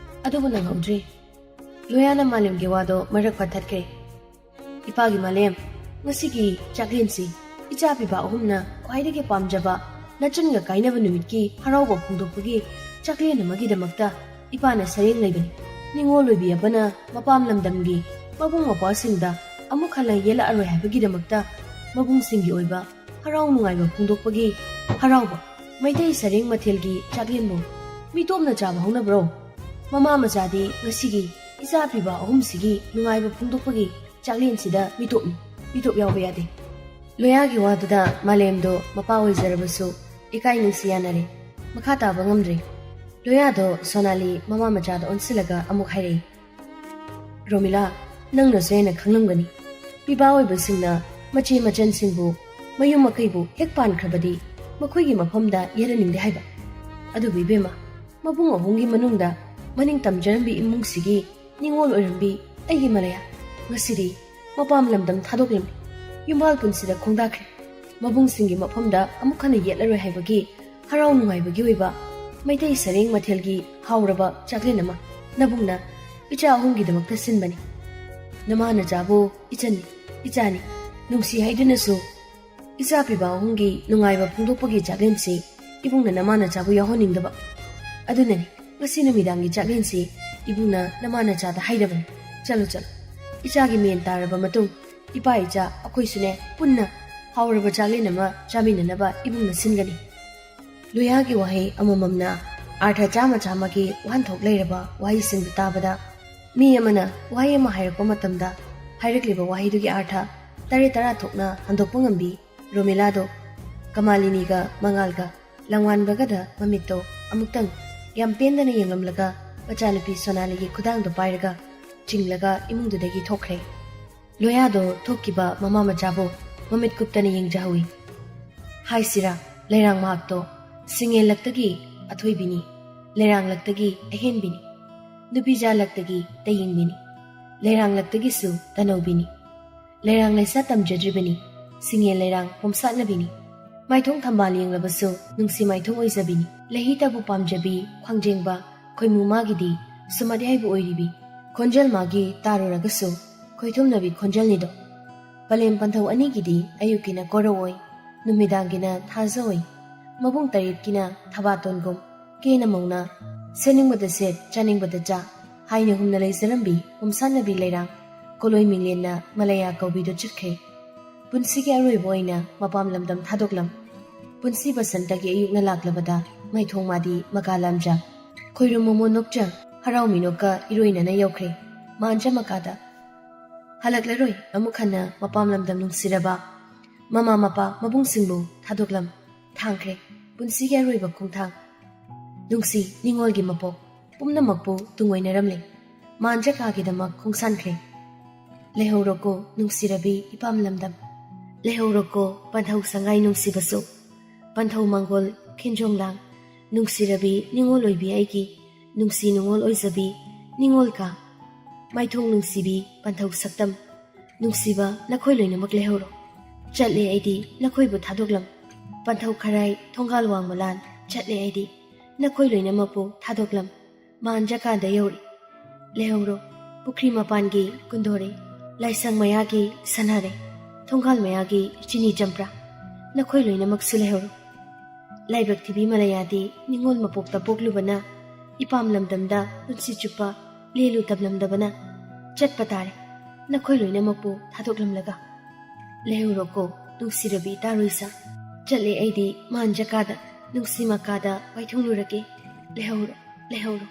ꯑꯗꯨꯕꯨ ꯅꯪꯍꯧꯗ꯭ꯔꯦ꯫ ꯂꯣꯌꯥꯅ ꯃꯥꯂꯦꯝꯒꯤ ꯋꯥꯗꯣ ꯃꯔꯛ ꯐꯠꯊꯠꯈ꯭ꯔꯦ꯫ "ꯏꯄꯥꯒꯤ ꯃꯥꯂꯦꯝ, ꯉꯁꯤꯒꯤ ꯆꯥꯛꯂꯦꯟꯁꯤ ꯏꯆꯥ ꯄꯤꯕ ꯑꯍꯨꯝꯅ ꯈ꯭ꯋꯥꯏꯗꯒꯤ ꯄꯥꯝꯖꯕ ꯅꯆꯟꯒ ꯀꯥꯏꯅꯕ ꯅꯨꯃꯤꯠꯀꯤ ꯍꯔꯥꯎꯕ ꯐꯣꯡꯗꯣꯛꯄꯒꯤ ꯆꯥꯛꯂꯦꯟ ꯑꯃꯒꯤꯗꯃꯛꯇ ꯏꯄꯥꯅ ꯁꯔꯦꯡ ꯂꯩꯕꯅꯤ꯫ ꯅꯤꯉꯣꯜ ꯑꯣꯏꯕꯤ ꯑꯃꯅ ꯃꯄꯥꯝ ꯂꯝꯗꯝꯒꯤ ꯃꯕꯨꯡ ꯃꯧꯄ꯭ꯋꯥꯁꯤꯡꯗ ꯑꯃꯨꯛ ꯍꯟꯅ ꯌꯦꯜꯂꯛꯑꯔꯣꯏ ꯍꯥꯏꯕꯒꯤꯗꯃꯛꯇ ꯃꯕꯨꯡꯁꯤꯡꯒꯤ ꯑꯣꯏꯕ ꯍꯔꯥꯎ ꯅꯨꯡꯉꯥꯏꯕ ꯐꯣꯡꯗꯣꯛꯄꯒꯤ ꯍꯔꯥꯎꯕ꯫ ꯃꯩꯇꯩ ꯁꯔꯦꯡ ꯃꯊꯦꯜꯒꯤ ꯆꯥꯛꯂꯦꯟꯕꯨ ꯃꯤꯇꯣꯞꯅ ꯆꯥꯕ ꯍꯧꯅꯕ꯭ꯔꯣ? ꯃꯃꯥ ꯃꯆꯥꯗꯤ ꯉꯁꯤꯒꯤ ꯏꯆꯥ ꯄꯤꯕ ꯑꯍꯨꯝꯁꯤꯒꯤ ꯅꯨꯡꯉꯥꯏꯕ ꯐꯣꯡꯗꯣꯛꯄꯒꯤ ꯆꯥꯛꯂꯦꯟꯁꯤꯗ ꯃꯤꯇꯣꯞꯅꯤ꯫ ꯃꯤꯇꯣꯞ ꯌꯥꯎꯕ ꯌꯥꯗꯦ꯫" ꯂꯣꯌꯥꯒꯤ ꯋꯥꯗꯨꯗ ꯃꯥꯂꯦꯝꯗꯣ ꯃꯄꯥ ꯑꯣꯏꯖꯔꯕꯁꯨ ꯏꯀꯥꯏ ꯅꯨꯡꯁꯤ ꯌꯥꯅꯔꯦ꯫ ꯃꯈꯥ ꯇꯥꯕ ꯉꯝꯗ꯭ꯔꯦ꯫ ꯂꯣꯌꯥꯗꯣ ꯁꯣꯅꯥꯂꯤ ꯃꯃꯥ ꯃꯆꯥꯗ ꯑꯣꯟꯁꯤꯜꯂꯒ ꯑꯃꯨꯛ ꯍꯥꯏꯔꯛꯏ, "ꯔꯣꯃꯤꯂꯥ, ꯅꯪꯅꯁꯨ ꯍꯦꯟꯅ ꯈꯪꯂꯝꯒꯅꯤ꯫ ꯄꯤꯕꯥ ꯑꯣꯏꯕꯁꯤꯡꯅ ꯃꯆꯦ ꯃꯆꯟꯁꯤꯡꯕꯨ ꯃꯌꯨꯝ ꯃꯀꯩꯕꯨ ꯍꯦꯛ ꯄꯥꯟꯈ꯭ꯔꯕꯗꯤ ꯃꯈꯣꯏꯒꯤ ꯃꯐꯝꯗ ꯌꯦꯜꯍꯟꯅꯤꯡꯗꯦ ꯍꯥꯏꯕ꯫ ꯑꯗꯨꯕꯨ ꯏꯕꯦꯝꯃ, ꯃꯕꯨꯡ ꯑꯍꯨꯝꯒꯤ ꯃꯅꯨꯡꯗ ꯃꯅꯤꯡ ꯇꯝꯖꯔꯝꯕꯤ ꯏꯃꯨꯡꯁꯤꯒꯤ ꯅꯤꯉꯣꯜ ꯑꯣꯏꯔꯝꯕꯤ ꯑꯩꯒꯤ ꯃꯂꯌꯥ ꯉꯁꯤꯗꯤ ꯃꯄꯥꯝ ꯂꯝꯗꯝ ꯊꯥꯗꯣꯛꯂꯝꯃꯤ꯫ ꯌꯨꯝꯕꯥꯜ ꯄꯨꯟꯁꯤꯗ ꯈꯣꯡꯗꯥꯈ꯭ꯔꯦ꯫ ꯃꯕꯨꯡꯁꯤꯡꯒꯤ ꯃꯐꯝꯗ ꯑꯃꯨꯛ ꯍꯟꯅ ꯌꯦꯠꯂꯔꯣꯏ ꯍꯥꯏꯕꯒꯤ ꯍꯔꯥꯎ ꯅꯨꯡꯉꯥꯏꯕꯒꯤ ꯑꯣꯏꯕ ꯃꯩꯇꯩ ꯁꯔꯦꯡ ꯃꯊꯦꯜꯒꯤ ꯍꯥꯎꯔꯕ ꯆꯥꯛꯂꯦꯟ ꯑꯃ꯫ ꯅꯕꯨꯡꯅ ꯏꯆꯥ ꯑꯍꯨꯝꯒꯤꯗꯃꯛꯇ ꯁꯤꯟꯕꯅꯤ꯫ ꯅꯃꯥ ꯅꯆꯥꯕꯨ ꯏꯆꯟꯅꯤ, ꯏꯆꯥꯅꯤ, ꯅꯨꯡꯁꯤ ꯍꯥꯏꯗꯨꯅꯁꯨ ꯏꯆꯥ ꯄꯤꯕ ꯑꯍꯨꯝꯒꯤ ꯅꯨꯡꯉꯥꯏꯕ ꯐꯣꯡꯗꯣꯛꯄꯒꯤ ꯆꯥꯛꯂꯦꯟꯁꯤ ꯏꯕꯨꯡꯅ ꯅꯃꯥ ꯅꯆꯥꯕꯨ ꯌꯥꯎꯍꯟꯅꯤꯡꯗꯕ꯫ ꯑꯗꯨꯅꯅꯤ ꯉꯁꯤ ꯅꯨꯃꯤꯗꯥꯡꯒꯤ ꯆꯥꯛꯂꯦꯟꯁꯤ ꯏꯕꯨꯡꯅ ꯅꯃꯥ ꯅꯆꯥꯗ ꯍꯥꯏꯔꯕꯅꯤ꯫ ꯆꯠꯂꯨ, ꯆꯠꯂꯨ꯫ ꯏꯆꯥꯒꯤ ꯃꯦꯟ ꯇꯥꯔꯕ ꯃꯇꯨꯡ ꯏꯄꯥ ꯏꯆꯥ ꯑꯩꯈꯣꯏꯁꯨꯅꯦ ꯄꯨꯟꯅ ꯍꯥꯎꯔꯕ ꯆꯥꯛꯂꯦꯟ ꯑꯃ ꯆꯥꯃꯤꯟꯅꯅꯕ ꯏꯕꯨꯡꯅ ꯁꯤꯟꯒꯅꯤ꯫ ꯂꯣꯌꯥꯒꯤ ꯋꯥꯍꯩ ꯑꯃꯃꯝꯅ ꯑꯥꯔꯊ ꯆꯥꯝꯃ ꯆꯥꯝꯃꯒꯤ ꯋꯥꯍꯟꯊꯣꯛ ꯂꯩꯔꯕ ꯋꯥꯍꯩꯁꯤꯡꯗꯨ ꯇꯥꯕꯗ ꯃꯤ ꯑꯃꯅ ꯋꯥꯍꯩ ꯑꯃ ꯍꯥꯏꯔꯛꯄ ꯃꯇꯝꯗ ꯍꯥꯏꯔꯛꯂꯤꯕ ꯋꯥꯍꯩꯗꯨꯒꯤ ꯑꯥꯔꯊ ꯇꯔꯦꯠ ꯇꯔꯥ ꯊꯣꯛꯅ ꯍꯟꯗꯣꯛꯄ ꯉꯝꯕꯤ ꯔꯣꯃꯤꯂꯥꯗꯣ ꯀꯃꯥꯂꯤꯅꯤꯒ ꯃꯉꯥꯜꯒ ꯂꯥꯡꯋꯥꯟꯕꯒꯗ ꯃꯃꯤꯠꯇꯣ ꯑꯃꯨꯛꯇꯪ ꯌꯥꯝ ꯄꯦꯟꯗꯅ ꯌꯦꯡꯂꯝꯂꯒ ꯃꯆꯥꯅꯨꯄꯤ ꯁꯣꯅꯥꯂꯤꯒꯤ ꯈꯨꯗꯥꯡꯗꯣ ꯄꯥꯏꯔꯒ ꯆꯤꯡꯂꯒ ꯏꯃꯨꯡꯗꯨꯗꯒꯤ ꯊꯣꯛꯈ꯭ꯔꯦ꯫ ꯂꯣꯌꯥꯗꯣ ꯊꯣꯛꯈꯤꯕ ꯃꯃꯥ ꯃꯆꯥꯕꯨ ꯃꯃꯤꯠ ꯀꯨꯞꯇꯅ ꯌꯦꯡꯖꯍꯧꯏ꯫ ꯍꯥꯏꯁꯤꯔꯥ, ꯂꯩꯔꯥꯡ ꯃꯍꯥꯛꯇꯣ ꯁꯤꯡꯉꯦꯜꯂꯛꯇꯒꯤ ꯑꯊꯣꯏꯕꯤꯅꯤ, ꯂꯩꯔꯥꯡꯂꯛꯇꯒꯤ ꯑꯍꯦꯟꯕꯤꯅꯤ, ꯅꯨꯄꯤꯖꯥꯂꯛꯇꯒꯤ ꯇꯌꯦꯡꯕꯤꯅꯤ, ꯂꯩꯔꯥꯡꯂꯛꯇꯒꯤꯁꯨ ꯇꯅꯧꯕꯤꯅꯤ꯫ ꯂꯩꯔꯥꯡ ꯂꯩꯁꯥ ꯇꯝꯖꯗ꯭ꯔꯤꯕꯅꯤ, ꯁꯤꯡꯉꯦꯜ ꯂꯩꯔꯥꯡ ꯄꯣꯝꯁꯥꯠꯅꯕꯤꯅꯤ꯫ ꯃꯥꯏꯊꯣꯡ ꯊꯝꯕꯥꯜ ꯌꯦꯡꯂꯕꯁꯨ ꯅꯨꯡꯁꯤ ꯃꯥꯏꯊꯣꯡ ꯑꯣꯏꯖꯕꯤꯅꯤ꯫ ꯂꯩꯍꯤꯇꯕꯨ ꯄꯥꯝꯖꯕꯤ, ꯈ꯭ꯋꯥꯡꯖꯦꯡꯕ, ꯈꯣꯏꯃꯨ ꯃꯥꯒꯤꯗꯤ ꯁꯨꯃꯗꯤ ꯍꯥꯏꯕ ꯑꯣꯏꯔꯤꯕꯤ꯫ ꯈꯣꯟꯖꯦꯜ ꯃꯥꯒꯤ ꯇꯥꯔꯨꯔꯒꯁꯨ ꯈꯣꯏꯊꯨꯝꯅꯕꯤ ꯈꯣꯟꯖꯦꯜꯅꯤꯗꯣ꯫ ꯄꯂꯦꯝ ꯄꯟꯊꯧ ꯑꯅꯤꯒꯤꯗꯤ ꯑꯌꯨꯛꯀꯤꯅ ꯀꯣꯔꯧꯑꯣꯏ, ꯅꯨꯃꯤꯗꯥꯡꯒꯤꯅ ꯊꯥꯖꯑꯣꯏ, ꯃꯕꯨꯡ ꯇꯔꯦꯠꯀꯤꯅ ꯊꯕꯥꯇꯣꯟꯒꯨꯝ, ꯀꯦꯅ ꯃꯧꯅ, ꯁꯦꯠꯅꯤꯡꯕꯗ ꯁꯦꯠ, ꯆꯥꯅꯤꯡꯕꯗ ꯆꯥ, ꯍꯥꯏꯅ ꯍꯨꯝꯅ ꯂꯩꯖꯔꯝꯕꯤ ꯄꯨꯝꯁꯥꯠꯅꯕꯤ ꯂꯩꯔꯥꯡ ꯀꯣꯂꯣꯏ ꯃꯤꯡꯂꯦꯟꯅ ꯃꯂꯌꯥ ꯀꯧꯕꯤꯗꯨ ꯆꯠꯈ꯭ꯔꯦ꯫ ꯄꯨꯟꯁꯤꯒꯤ ꯑꯔꯣꯏꯕ ꯑꯣꯏꯅ ꯃꯄꯥꯝ ꯂꯝꯗꯝ ꯊꯥꯗꯣꯛꯂꯝ꯫ ꯄꯨꯟꯁꯤ ꯕꯁꯟꯇꯒꯤ ꯑꯌꯨꯛꯅ ꯂꯥꯛꯂꯕꯗ ꯃꯥꯏꯊꯣꯡ ꯃꯥꯗꯤ ꯃꯀꯥ ꯂꯥꯝꯖ, ꯈꯣꯏꯔꯨꯝ ꯃꯃꯣꯟ ꯅꯣꯛꯆ, ꯍꯔꯥꯎ ꯃꯤꯅꯣꯛꯀ ꯏꯔꯣꯏꯅꯅ ꯌꯧꯈ꯭ꯔꯦ꯫ ꯃꯥꯟꯖ ꯃꯀꯥꯗ ꯍꯜꯂꯛꯂꯔꯣꯏ ꯑꯃꯨꯛ ꯍꯟꯅ ꯃꯄꯥꯝ ꯂꯝꯗꯝ ꯅꯨꯡꯁꯤꯔꯕ ꯃꯃꯥ ꯃꯄꯥ ꯃꯕꯨꯡꯁꯤꯡꯕꯨ ꯊꯥꯗꯣꯛꯂꯝ꯫ ꯊꯥꯡꯈ꯭ꯔꯦ ꯄꯨꯟꯁꯤꯒꯤ ꯑꯔꯣꯏꯕ ꯈꯣꯡꯊꯥꯡ꯫ ꯅꯨꯡꯁꯤ ꯅꯤꯡꯉꯣꯜꯒꯤ ꯃꯄꯣꯛ ꯄꯨꯝꯅꯃꯛꯄꯨ ꯇꯨꯡꯑꯣꯏꯅꯔꯝꯂꯦ꯫ ꯃꯥꯟꯖ ꯀꯥꯒꯤꯗꯃꯛ ꯈꯣꯡꯁꯥꯟꯈ꯭ꯔꯦ꯫ ꯂꯩꯍꯧꯔꯣꯀꯣ ꯅꯨꯡꯁꯤꯔꯕꯤ ꯏꯄꯥꯝ ꯂꯝꯗꯝ꯫ ꯂꯩꯍꯧꯔꯣꯀꯣ ꯄꯟꯊꯧ ꯁꯉꯥꯏ ꯅꯨꯡꯁꯤꯕꯁꯨ꯫ ꯄꯟꯊꯧ ꯃꯪꯒꯣꯜ ꯈꯤꯟꯖꯣꯡ ꯂꯥꯡ꯫ ꯅꯨꯡꯁꯤꯔꯕꯤ ꯅꯤꯡꯉꯣꯜ ꯑꯣꯏꯕꯤ ꯑꯩꯒꯤ꯫ ꯅꯨꯡꯁꯤ ꯅꯤꯡꯉꯣꯜ ꯑꯣꯏꯖꯕꯤ ꯅꯤꯡꯉꯣꯜ ꯀꯥ꯫ ꯃꯥꯏꯊꯣꯡ ꯅꯨꯡꯁꯤꯕꯤ ꯄꯟꯊꯧ ꯁꯛꯇꯝ꯫ ꯅꯨꯡꯁꯤꯕ, ꯅꯈꯣꯏ ꯂꯣꯏꯅꯃꯛ ꯂꯩꯍꯧꯔꯣ꯫ ꯆꯠꯂꯦ ꯑꯩꯗꯤ ꯅꯈꯣꯏꯕꯨ ꯊꯥꯗꯣꯛꯂꯝ꯫ ꯄꯟꯊꯧ ꯈꯔꯥꯏ, ꯊꯣꯡꯒꯥꯜ ꯋꯥꯡꯃ ꯂꯥꯟ, ꯆꯠꯂꯦ ꯑꯩꯗꯤ ꯅꯈꯣꯏ ꯂꯣꯏꯅꯃꯛꯄꯨ ꯊꯥꯗꯣꯛꯂꯝ꯫ ꯃꯥꯟ ꯖꯀꯥꯗ ꯌꯧꯔꯦ꯫ ꯂꯩꯍꯧꯔꯣ꯫ ꯄꯨꯈ꯭ꯔꯤ ꯃꯄꯥꯟꯒꯤ ꯀꯨꯟꯗꯣꯔꯦ, ꯂꯥꯏꯁꯪ ꯃꯌꯥꯒꯤ ꯁꯅꯥꯔꯦ, ꯊꯣꯡꯒꯥꯜ ꯃꯌꯥꯒꯤ ꯆꯤꯅꯤ ꯆꯝꯄ꯭ꯔꯥ, ꯅꯈꯣꯏ ꯂꯣꯏꯅꯃꯛꯁꯨ ꯂꯩꯍꯧꯔꯣ꯫ ꯂꯥꯏꯕꯛ ꯊꯤꯕꯤ ꯃꯂꯌꯥꯗꯤ ꯅꯤꯉꯣꯜ ꯃꯄꯣꯛꯇ ꯄꯣꯛꯂꯨꯕꯅ, ꯏꯄꯥꯝ ꯂꯝꯗꯝꯗ ꯄꯨꯟꯁꯤ ꯆꯨꯞꯄ ꯂꯦꯜꯂꯨ ꯇꯝꯂꯝꯗꯕꯅ, ꯆꯠꯄ ꯇꯥꯔꯦ꯫ ꯅꯈꯣꯏ ꯂꯣꯏꯅꯃꯛꯄꯨ ꯊꯥꯗꯣꯛꯂꯝꯂꯒ꯫ ꯂꯩꯍꯧꯔꯣꯀꯣ, ꯅꯨꯡꯁꯤꯔꯕꯤ ꯏꯇꯥ ꯔꯣꯏꯁꯥ꯫ ꯆꯠꯂꯦ ꯑꯩꯗꯤ ꯃꯥꯟ ꯖꯀꯥꯗ, ꯅꯨꯡꯁꯤ ꯃꯀꯥꯗ ꯋꯥꯏꯊꯨꯡꯂꯨꯔꯒꯦ꯫ ꯂꯩꯍꯧꯔꯣ, ꯂꯩꯍꯧꯔꯣ꯫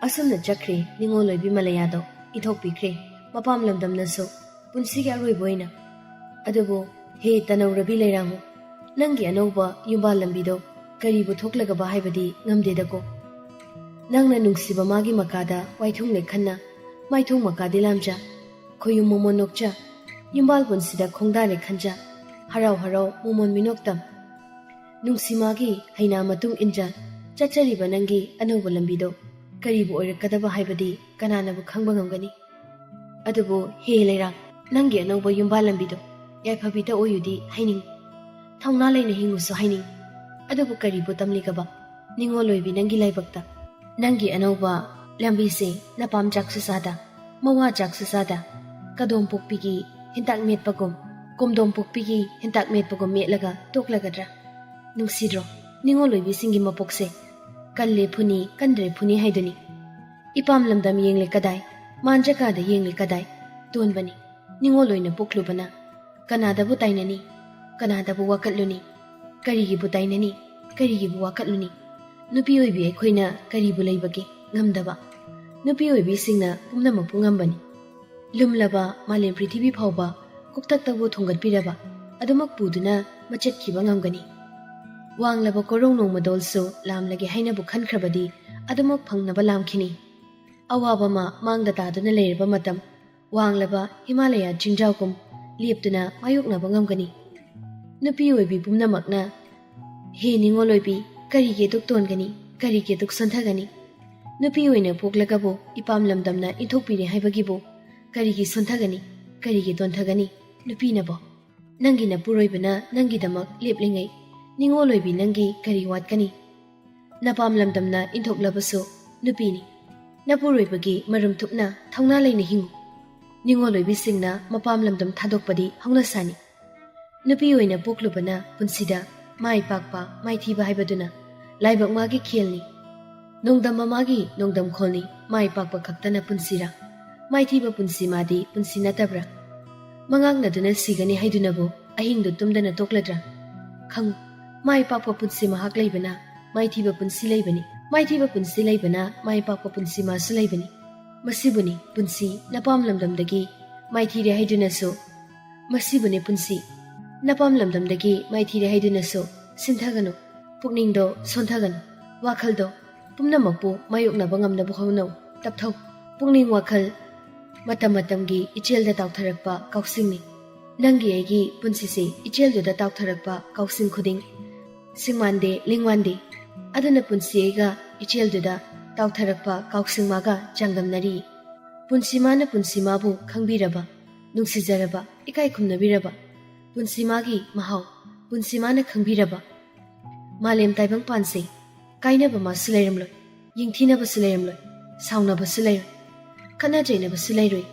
ꯑꯁꯨꯝꯅ ꯆꯠꯈ꯭ꯔꯦ ꯅꯤꯉꯣꯜ ꯑꯣꯏꯕꯤ ꯃꯂꯌꯥꯗꯣ, ꯏꯊꯣꯛꯄꯤꯈ꯭ꯔꯦ ꯃꯄꯥꯝ ꯂꯝꯗꯝꯅꯁꯨ ꯄꯨꯟꯁꯤꯒꯤ ꯑꯔꯣꯏꯕ ꯑꯣꯏꯅ꯫ ꯑꯗꯨꯕꯨ ꯍꯦ ꯇꯅꯧꯔꯕꯤ ꯂꯩꯔꯥꯡꯉꯣ, ꯅꯪꯒꯤ ꯑꯅꯧꯕ ꯌꯨꯝꯕꯥꯜ ꯂꯝꯕꯤꯗꯣ ꯀꯔꯤꯕꯨ ꯊꯣꯛꯂꯒꯕ ꯍꯥꯏꯕꯗꯤ ꯉꯝꯗꯦꯗꯀꯣ꯫ ꯅꯪꯅ ꯅꯨꯡꯁꯤꯕ ꯃꯥꯒꯤ ꯃꯀꯥꯗ ꯋꯥꯏꯊꯨꯡ ꯂꯦꯛꯈꯟꯅ, ꯃꯥꯏꯊꯣꯡ ꯃꯀꯥꯗꯤ ꯂꯥꯝꯖ, ꯈꯣꯌꯨꯝ ꯃꯣꯃꯣꯟ ꯅꯣꯛꯆ, ꯌꯨꯝꯕꯥꯜ ꯄꯨꯟꯁꯤꯗ ꯈꯣꯡꯗꯥ ꯂꯦꯛꯈꯟꯖ, ꯍꯔꯥꯎ ꯍꯔꯥꯎ ꯃꯣꯃꯣꯟ ꯃꯤꯅꯣꯛꯇꯝ꯫ ꯅꯨꯡꯁꯤ ꯃꯥꯒꯤ ꯍꯩꯅꯥ ꯃꯇꯨꯡ ꯏꯟꯖ ꯆꯠꯆꯔꯤꯕ ꯅꯪꯒꯤ ꯑꯅꯧꯕ ꯂꯝꯕꯤꯗꯣ ꯀꯔꯤꯕꯨ ꯑꯣꯏꯔꯛꯀꯗꯕ ꯍꯥꯏꯕꯗꯤ ꯀꯅꯥꯅꯕꯨ ꯈꯪꯕ ꯉꯝꯒꯅꯤ? ꯑꯗꯨꯕꯨ ꯍꯦ ꯂꯩꯔꯥꯡ, ꯅꯪꯒꯤ ꯑꯅꯧꯕ ꯌꯨꯝꯕꯥꯜ ꯂꯝꯕꯤꯗꯣ ꯌꯥꯏꯐꯕꯤꯗ ꯑꯣꯏꯌꯨꯗꯤ ꯍꯥꯏꯅꯤꯡꯏ, ꯊꯧꯅꯥ ꯂꯩꯅ ꯍꯤꯡꯉꯨꯁꯨ ꯍꯥꯏꯅꯤꯡꯏ꯫ ꯑꯗꯨꯕꯨ ꯀꯔꯤꯕꯨ ꯇꯝꯂꯤꯒꯕ ꯅꯤꯉꯣꯜ ꯑꯣꯏꯕꯤ ꯅꯪꯒꯤ ꯂꯥꯏꯕꯛꯇ? ꯅꯪꯒꯤ ꯑꯅꯧꯕ ꯂꯝꯕꯤꯁꯦ ꯅꯄꯥꯝ ꯆꯥꯛꯁꯨ ꯆꯥꯗ, ꯃꯋꯥ ꯆꯥꯛꯁꯨ ꯆꯥꯗ, ꯀꯗꯣꯝ ꯄꯣꯛꯄꯤꯒꯤ ꯍꯦꯟꯇꯥꯛ ꯃꯦꯠꯄꯒꯨꯝ, ꯀꯣꯝꯗꯣꯝ ꯄꯣꯛꯄꯤꯒꯤ ꯍꯦꯟꯇꯥꯛ ꯃꯦꯠꯄꯒꯨꯝ ꯃꯦꯠꯂꯒ ꯇꯣꯛꯂꯒꯗ꯭ꯔꯥ? ꯅꯨꯡꯁꯤꯗ꯭ꯔꯣ ꯅꯤꯉꯣꯜ ꯑꯣꯏꯕꯤꯁꯤꯡꯒꯤ ꯃꯄꯣꯛꯁꯦ? ꯀꯜꯂꯦ ꯐꯨꯅꯤ, ꯀꯟꯗ꯭ꯔꯦ ꯐꯨꯅꯤ ꯍꯥꯏꯗꯨꯅꯤ꯫ ꯏꯄꯥꯝ ꯂꯝꯗꯝ ꯌꯦꯡꯂꯦ ꯀꯗꯥꯏ, ꯃꯥꯟ ꯖꯒꯥꯗ ꯌꯦꯡꯂꯦ ꯀꯗꯥꯏ, ꯇꯣꯟꯕꯅꯤ꯫ ꯅꯤꯉꯣꯜ ꯑꯣꯏꯅ ꯄꯣꯛꯂꯨꯕꯅ ꯀꯅꯥꯗꯕꯨ ꯇꯥꯏꯅꯅꯤ? ꯀꯅꯥꯗꯕꯨ ꯋꯥꯀꯠꯂꯨꯅꯤ? ꯀꯔꯤꯒꯤꯕꯨ ꯇꯥꯏꯅꯅꯤ? ꯀꯔꯤꯒꯤꯕꯨ ꯋꯥꯀꯠꯂꯨꯅꯤ? ꯅꯨꯄꯤ ꯑꯣꯏꯕꯤ ꯑꯩꯈꯣꯏꯅ ꯀꯔꯤꯕꯨ ꯂꯩꯕꯒꯦ ꯉꯝꯗꯕ? ꯅꯨꯄꯤ ꯑꯣꯏꯕꯤꯁꯤꯡꯅ ꯄꯨꯝꯅꯃꯛꯄꯨ ꯉꯝꯕꯅꯤ꯫ ꯂꯨꯝꯂꯕ ꯃꯥꯂꯦꯝ ꯄ꯭ꯔꯤꯊꯤꯕꯤ ꯐꯥꯎꯕ ꯀꯣꯛꯊꯛꯇꯕꯨ ꯊꯣꯡꯒꯠꯄꯤꯔꯕ ꯑꯗꯨꯃꯛ ꯄꯨꯗꯨꯅ ꯃꯆꯠꯈꯤꯕ ꯉꯝꯒꯅꯤ꯫ ꯋꯥꯡꯂꯕ ꯀꯣꯔꯧ ꯅꯣꯡꯃꯗꯣꯜꯁꯨ ꯂꯥꯝꯂꯒꯦ ꯍꯥꯏꯅꯕꯨ ꯈꯟꯈ꯭ꯔꯕꯗꯤ ꯑꯗꯨꯃꯛ ꯐꯪꯅꯕ ꯂꯥꯝꯈꯤꯅꯤ꯫ ꯑꯋꯥꯕ ꯑꯃ ꯃꯥꯡꯗ ꯇꯥꯗꯨꯅ ꯂꯩꯔꯕ ꯃꯇꯝ, ꯋꯥꯡꯂꯕ ꯍꯤꯃꯥꯂꯌꯥ ꯆꯤꯡꯖꯥꯎꯒꯨꯝ ꯂꯦꯞꯇꯨꯅ ꯃꯥꯌꯣꯛꯅꯕ ꯉꯝꯒꯅꯤ꯫ ꯅꯨꯄꯤ ꯑꯣꯏꯕꯤ ꯄꯨꯝꯅꯃꯛꯅ ꯍꯦ ꯅꯤꯉꯣꯜ ꯑꯣꯏꯕꯤ, ꯀꯔꯤꯒꯤ ꯑꯗꯨꯛ ꯇꯣꯟꯒꯅꯤ? ꯀꯔꯤꯒꯤ ꯑꯗꯨꯛ ꯁꯣꯟꯊꯒꯅꯤ? ꯅꯨꯄꯤ ꯑꯣꯏꯅ ꯄꯣꯛꯂꯒꯕꯨ ꯏꯄꯥꯝ ꯂꯝꯗꯝꯅ ꯏꯟꯊꯣꯛꯄꯤꯔꯦ ꯍꯥꯏꯕꯒꯤꯕꯨ ꯀꯔꯤꯒꯤ ꯁꯣꯟꯊꯒꯅꯤ? ꯀꯔꯤꯒꯤ ꯇꯣꯟꯊꯒꯅꯤ? ꯅꯨꯄꯤꯅꯕꯣ? ꯅꯪꯒꯤ ꯅꯄꯨꯔꯣꯏꯕꯅ ꯅꯪꯒꯤꯗꯃꯛ ꯂꯦꯞꯂꯤꯉꯩ, ꯅꯤꯡꯉꯣꯜ ꯑꯣꯏꯕꯤ ꯅꯪꯒꯤ ꯀꯔꯤ ꯋꯥꯠꯀꯅꯤ? ꯅꯄꯥꯝ ꯂꯝꯗꯝꯅ ꯏꯟꯊꯣꯛꯂꯕꯁꯨ, ꯅꯨꯄꯤꯅꯤ꯫ ꯅꯄꯨꯔꯣꯏꯕꯒꯤ ꯃꯔꯨꯝ ꯊꯨꯞꯅ ꯊꯧꯅꯥ ꯂꯩꯅ ꯍꯤꯡꯉꯨ꯫ ꯅꯤꯡꯉꯣꯜ ꯑꯣꯏꯕꯤꯁꯤꯡꯅ ꯃꯄꯥꯝ ꯂꯝꯗꯝ ꯊꯥꯗꯣꯛꯄꯗꯤ ꯍꯧꯅꯁꯥꯅꯤ꯫ ꯅꯨꯄꯤ ꯑꯣꯏꯅ ꯄꯣꯛꯂꯨꯕꯅ ꯄꯨꯟꯁꯤꯗ ꯃꯥꯏ ꯄꯥꯛꯄ, ꯃꯥꯏꯊꯤꯕ ꯍꯥꯏꯕꯗꯨꯅ ꯂꯥꯏꯕꯛ ꯃꯥꯒꯤ ꯈꯦꯜꯅꯤ꯫ ꯅꯣꯡꯗꯝ ꯃꯃꯥꯒꯤ ꯅꯣꯡꯗꯝ ꯈꯣꯜꯅꯤ, ꯃꯥꯏ ꯄꯥꯛꯄ ꯈꯛꯇꯅ ꯄꯨꯟꯁꯤꯔꯥ? ꯃꯥꯏꯊꯤꯕ ꯄꯨꯟꯁꯤ ꯃꯥꯗꯤ ꯄꯨꯟꯁꯤ ꯅꯠꯇꯕ꯭ꯔꯥ? ꯃꯉꯥꯛꯅꯗꯨꯅ ꯁꯤꯒꯅꯤ ꯍꯥꯏꯗꯨꯅꯕꯨ ꯑꯍꯤꯡꯗꯨ ꯇꯨꯝꯗꯅ ꯇꯣꯛꯂꯗ꯭ꯔꯥ? ꯈꯪꯉꯨ, ꯃꯥꯏ ꯄꯥꯛꯄ ꯄꯨꯟꯁꯤ ꯃꯍꯥꯛ ꯂꯩꯕꯅ ꯃꯥꯏꯊꯤꯕ ꯄꯨꯟꯁꯤ ꯂꯩꯕꯅꯤ, ꯃꯥꯏꯊꯤꯕ ꯄꯨꯟꯁꯤ ꯂꯩꯕꯅ ꯃꯥꯏ ꯄꯥꯛꯄ ꯄꯨꯟꯁꯤ ꯃꯥꯁꯨ ꯂꯩꯕꯅꯤ꯫ ꯃꯁꯤꯕꯨꯅꯤ ꯄꯨꯟꯁꯤ ꯅꯄꯥꯝ ꯂꯝꯗꯝꯗꯒꯤ ꯃꯥꯏꯊꯤꯔꯦ ꯍꯥꯏꯗꯨꯅꯁꯨ, ꯃꯁꯤꯕꯨꯅꯤ ꯄꯨꯟꯁꯤ ꯅꯄꯥꯝ ꯂꯝꯗꯝꯗꯒꯤ ꯃꯥꯏꯊꯤꯔꯦ ꯍꯥꯏꯗꯨꯅꯁꯨ ꯁꯤꯟꯊꯒꯅꯨ꯫ ꯄꯨꯛꯅꯤꯡꯗꯣ ꯁꯣꯟꯊꯒꯅꯨ꯫ ꯋꯥꯈꯜꯗꯣ ꯄꯨꯝꯅꯃꯛꯄꯨ ꯃꯥꯌꯣꯛꯅꯕ ꯉꯝꯅꯕ ꯍꯣꯠꯅꯧ꯫ ꯇꯞꯊꯧ꯫ ꯄꯨꯛꯅꯤꯡ ꯋꯥꯈꯜ ꯃꯇꯝ ꯃꯇꯝꯒꯤ ꯏꯆꯦꯜꯗ ꯇꯥꯎꯊꯔꯛꯄ ꯀꯥꯎꯁꯤꯡꯅꯤ꯫ ꯅꯪꯒꯤ ꯑꯩꯒꯤ ꯄꯨꯟꯁꯤꯁꯦ ꯏꯆꯦꯜꯗꯨꯗ ꯇꯥꯎꯊꯔꯛꯄ ꯀꯥꯎꯁꯤꯡ ꯈꯨꯗꯤꯡ ꯁꯤꯡꯃꯥꯟꯗꯦ, ꯂꯤꯡꯋꯥꯟꯗꯦ꯫ ꯑꯗꯨꯅ ꯄꯨꯟꯁꯤ ꯑꯩꯒ ꯏꯆꯦꯜꯗꯨꯗ ꯇꯥꯎꯊꯔꯛꯄ ꯀꯥꯎꯁꯤꯡ ꯃꯥꯒ ꯆꯥꯡꯗꯝꯅꯔꯤ꯫ ꯄꯨꯟꯁꯤ ꯃꯥꯅ ꯄꯨꯟꯁꯤ ꯃꯥꯕꯨ ꯈꯪꯕꯤꯔꯕ, ꯅꯨꯡꯁꯤꯖꯔꯕ, ꯏꯀꯥꯏ ꯈꯨꯝꯅꯕꯤꯔꯕ, ꯄꯨꯟꯁꯤ ꯃꯥꯒꯤ ꯃꯍꯥꯎ ꯄꯨꯟꯁꯤ ꯃꯥꯅ ꯈꯪꯕꯤꯔꯕ꯫ ꯃꯥꯂꯦꯝ ꯇꯥꯏꯕꯪꯄꯥꯟꯁꯦ ꯀꯥꯏꯅꯕ ꯃꯥꯁꯨ ꯂꯩꯔꯝꯂꯣꯏ, ꯌꯦꯡꯊꯤꯅꯕꯁꯨ ꯂꯩꯔꯝꯂꯣꯏ, ꯁꯥꯎꯅꯕꯁꯨ ꯂꯩꯔꯣꯏ, ꯈꯠꯅ ꯆꯩꯅꯕꯁꯨ ꯂꯩꯔꯣꯏ꯫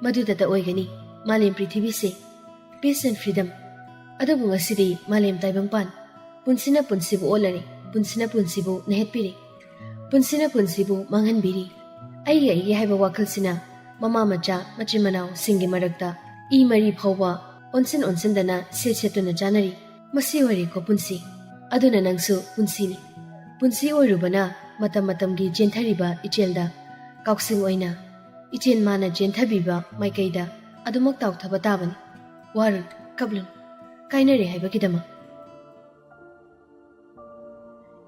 ꯃꯗꯨꯗꯇ ꯑꯣꯏꯒꯅꯤ ꯃꯥꯂꯦꯝ ꯄ꯭ꯔꯤꯊꯤꯕꯤꯁꯦ꯫ Peace and freedom꯫ ꯑꯗꯨꯕꯨ ꯉꯁꯤꯗꯤ ꯃꯥꯂꯦꯝ ꯇꯥꯏꯕꯪꯄꯥꯟ ꯄꯨꯟꯁꯤꯅ ꯄꯨꯟꯁꯤꯕꯨ ꯑꯣꯠꯂꯔꯦ, ꯄꯨꯟꯁꯤꯅ ꯄꯨꯟꯁꯤꯕꯨ ꯅꯩꯍꯠꯄꯤꯔꯦ, ꯄꯨꯟꯁꯤꯅ ꯄꯨꯟꯁꯤꯕꯨ ꯃꯥꯡꯍꯟꯕꯤꯔꯤ꯫ ꯑꯩꯒꯤ ꯑꯩꯒꯤ ꯍꯥꯏꯕ ꯋꯥꯈꯜꯁꯤꯅ ꯃꯃꯥ ꯃꯆꯥ, ꯃꯆꯤꯟ ꯃꯅꯥꯎꯁꯤꯡꯒꯤ ꯃꯔꯛꯇ ꯏ ꯃꯔꯤ ꯐꯥꯎꯕ ꯑꯣꯟꯁꯤꯟ ꯑꯣꯟꯁꯤꯟꯗꯅ ꯁꯦꯠ ꯁꯦꯠꯇꯨꯅ ꯆꯥꯅꯔꯤ꯫ ꯃꯁꯤ ꯑꯣꯏꯔꯦꯀꯣ ꯄꯨꯟꯁꯤ꯫ ꯑꯗꯨꯅ ꯅꯪꯁꯨ ꯄꯨꯟꯁꯤꯅꯤ꯫ ꯄꯨꯟꯁꯤ ꯑꯣꯏꯔꯨꯕꯅ ꯃꯇꯝ ꯃꯇꯝꯒꯤ ꯆꯦꯟꯊꯔꯤꯕ ꯏꯆꯦꯜꯗ ꯀꯥꯎꯁꯤꯡ ꯑꯣꯏꯅ ꯏꯆꯦꯜ ꯃꯥꯅ ꯆꯦꯟꯊꯕꯤꯕ ꯃꯥꯏꯀꯩꯗ ꯑꯗꯨꯃꯛ ꯇꯥꯎꯊꯕ ꯇꯥꯕꯅꯤ꯫ ꯋꯥꯔꯨꯅꯨ, ꯀꯞꯂꯨꯅꯨ, ꯀꯥꯏꯅꯔꯦ ꯍꯥꯏꯕꯒꯤꯗꯃꯛ꯫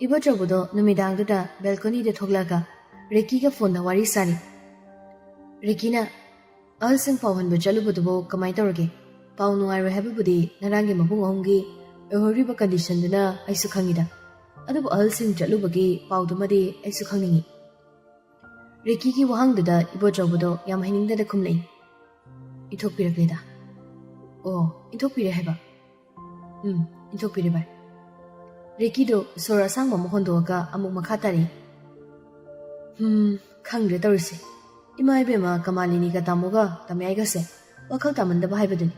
ꯏꯕꯣꯆꯧꯕꯗꯣ ꯅꯨꯃꯤꯗꯥꯡꯗꯨꯗ ꯕꯦꯜꯀꯣꯅꯤꯗ ꯊꯣꯛꯂꯛꯑꯒ ꯔꯤꯀꯤꯒ ꯐꯣꯟꯗ ꯋꯥꯔꯤ ꯁꯥꯔꯤ꯫ ꯔꯤꯀꯤꯅ, "ꯑꯍꯜꯁꯤꯡ ꯄꯥꯎ ꯍꯟꯕ ꯆꯠꯂꯨꯕꯗꯨꯕꯨ ꯀꯃꯥꯏ ꯇꯧꯔꯒꯦ? ꯄꯥꯎ ꯅꯨꯡꯉꯥꯏꯔꯣꯏ ꯍꯥꯏꯕꯕꯨꯗꯤ ꯅꯔꯥꯡꯒꯤ ꯃꯕꯨꯡ ꯑꯍꯨꯝꯒꯤ ꯑꯣꯏꯍꯧꯔꯤꯕ ꯀꯟꯗꯤꯁꯟꯗꯨꯅ ꯑꯩꯁꯨ ꯈꯪꯉꯤꯗ꯫ ꯑꯗꯨꯕꯨ ꯑꯍꯜꯁꯤꯡ ꯆꯠꯂꯨꯕꯒꯤ ꯄꯥꯎꯗꯨꯃꯗꯤ ꯑꯩꯁꯨ ꯈꯪꯅꯤꯡꯉꯤ꯫" ꯔꯤꯀꯤꯒꯤ ꯋꯥꯍꯪꯗꯨꯗ ꯏꯕꯣꯆꯧꯕꯗꯣ ꯌꯥꯝ ꯍꯩꯅꯤꯡꯗꯅ ꯈꯨꯝꯂꯛꯏ꯫ ꯏꯟꯊꯣꯛꯄꯤꯔꯛꯂꯦꯗ꯫ ꯑꯣ, ꯏꯟꯊꯣꯛꯄꯤꯔꯦ ꯍꯥꯏꯕ? ꯎꯝ, ꯏꯟꯊꯣꯛꯄꯤꯔꯦ ꯚꯥꯏ꯫ ꯔꯤꯀꯤꯗꯣ ꯁꯣꯔ ꯑꯁꯥꯡꯕ ꯑꯃ ꯍꯣꯟꯗꯣꯛꯑꯒ ꯑꯃꯨꯛ ꯃꯈꯥ ꯇꯥꯔꯛꯏ꯫ ꯍꯝ, ꯈꯪꯗ꯭ꯔꯦ ꯇꯧꯔꯤꯁꯦ꯫ ꯏꯃꯥ ꯏꯕꯦꯝꯃ ꯀꯃꯥꯂꯤꯅꯤꯒ ꯇꯥꯃꯣꯒ ꯇꯥꯃꯌꯥꯏꯒꯁꯦ ꯋꯥꯈꯜ ꯇꯥꯃꯟꯗꯕ ꯍꯥꯏꯕꯗꯨꯅꯤ꯫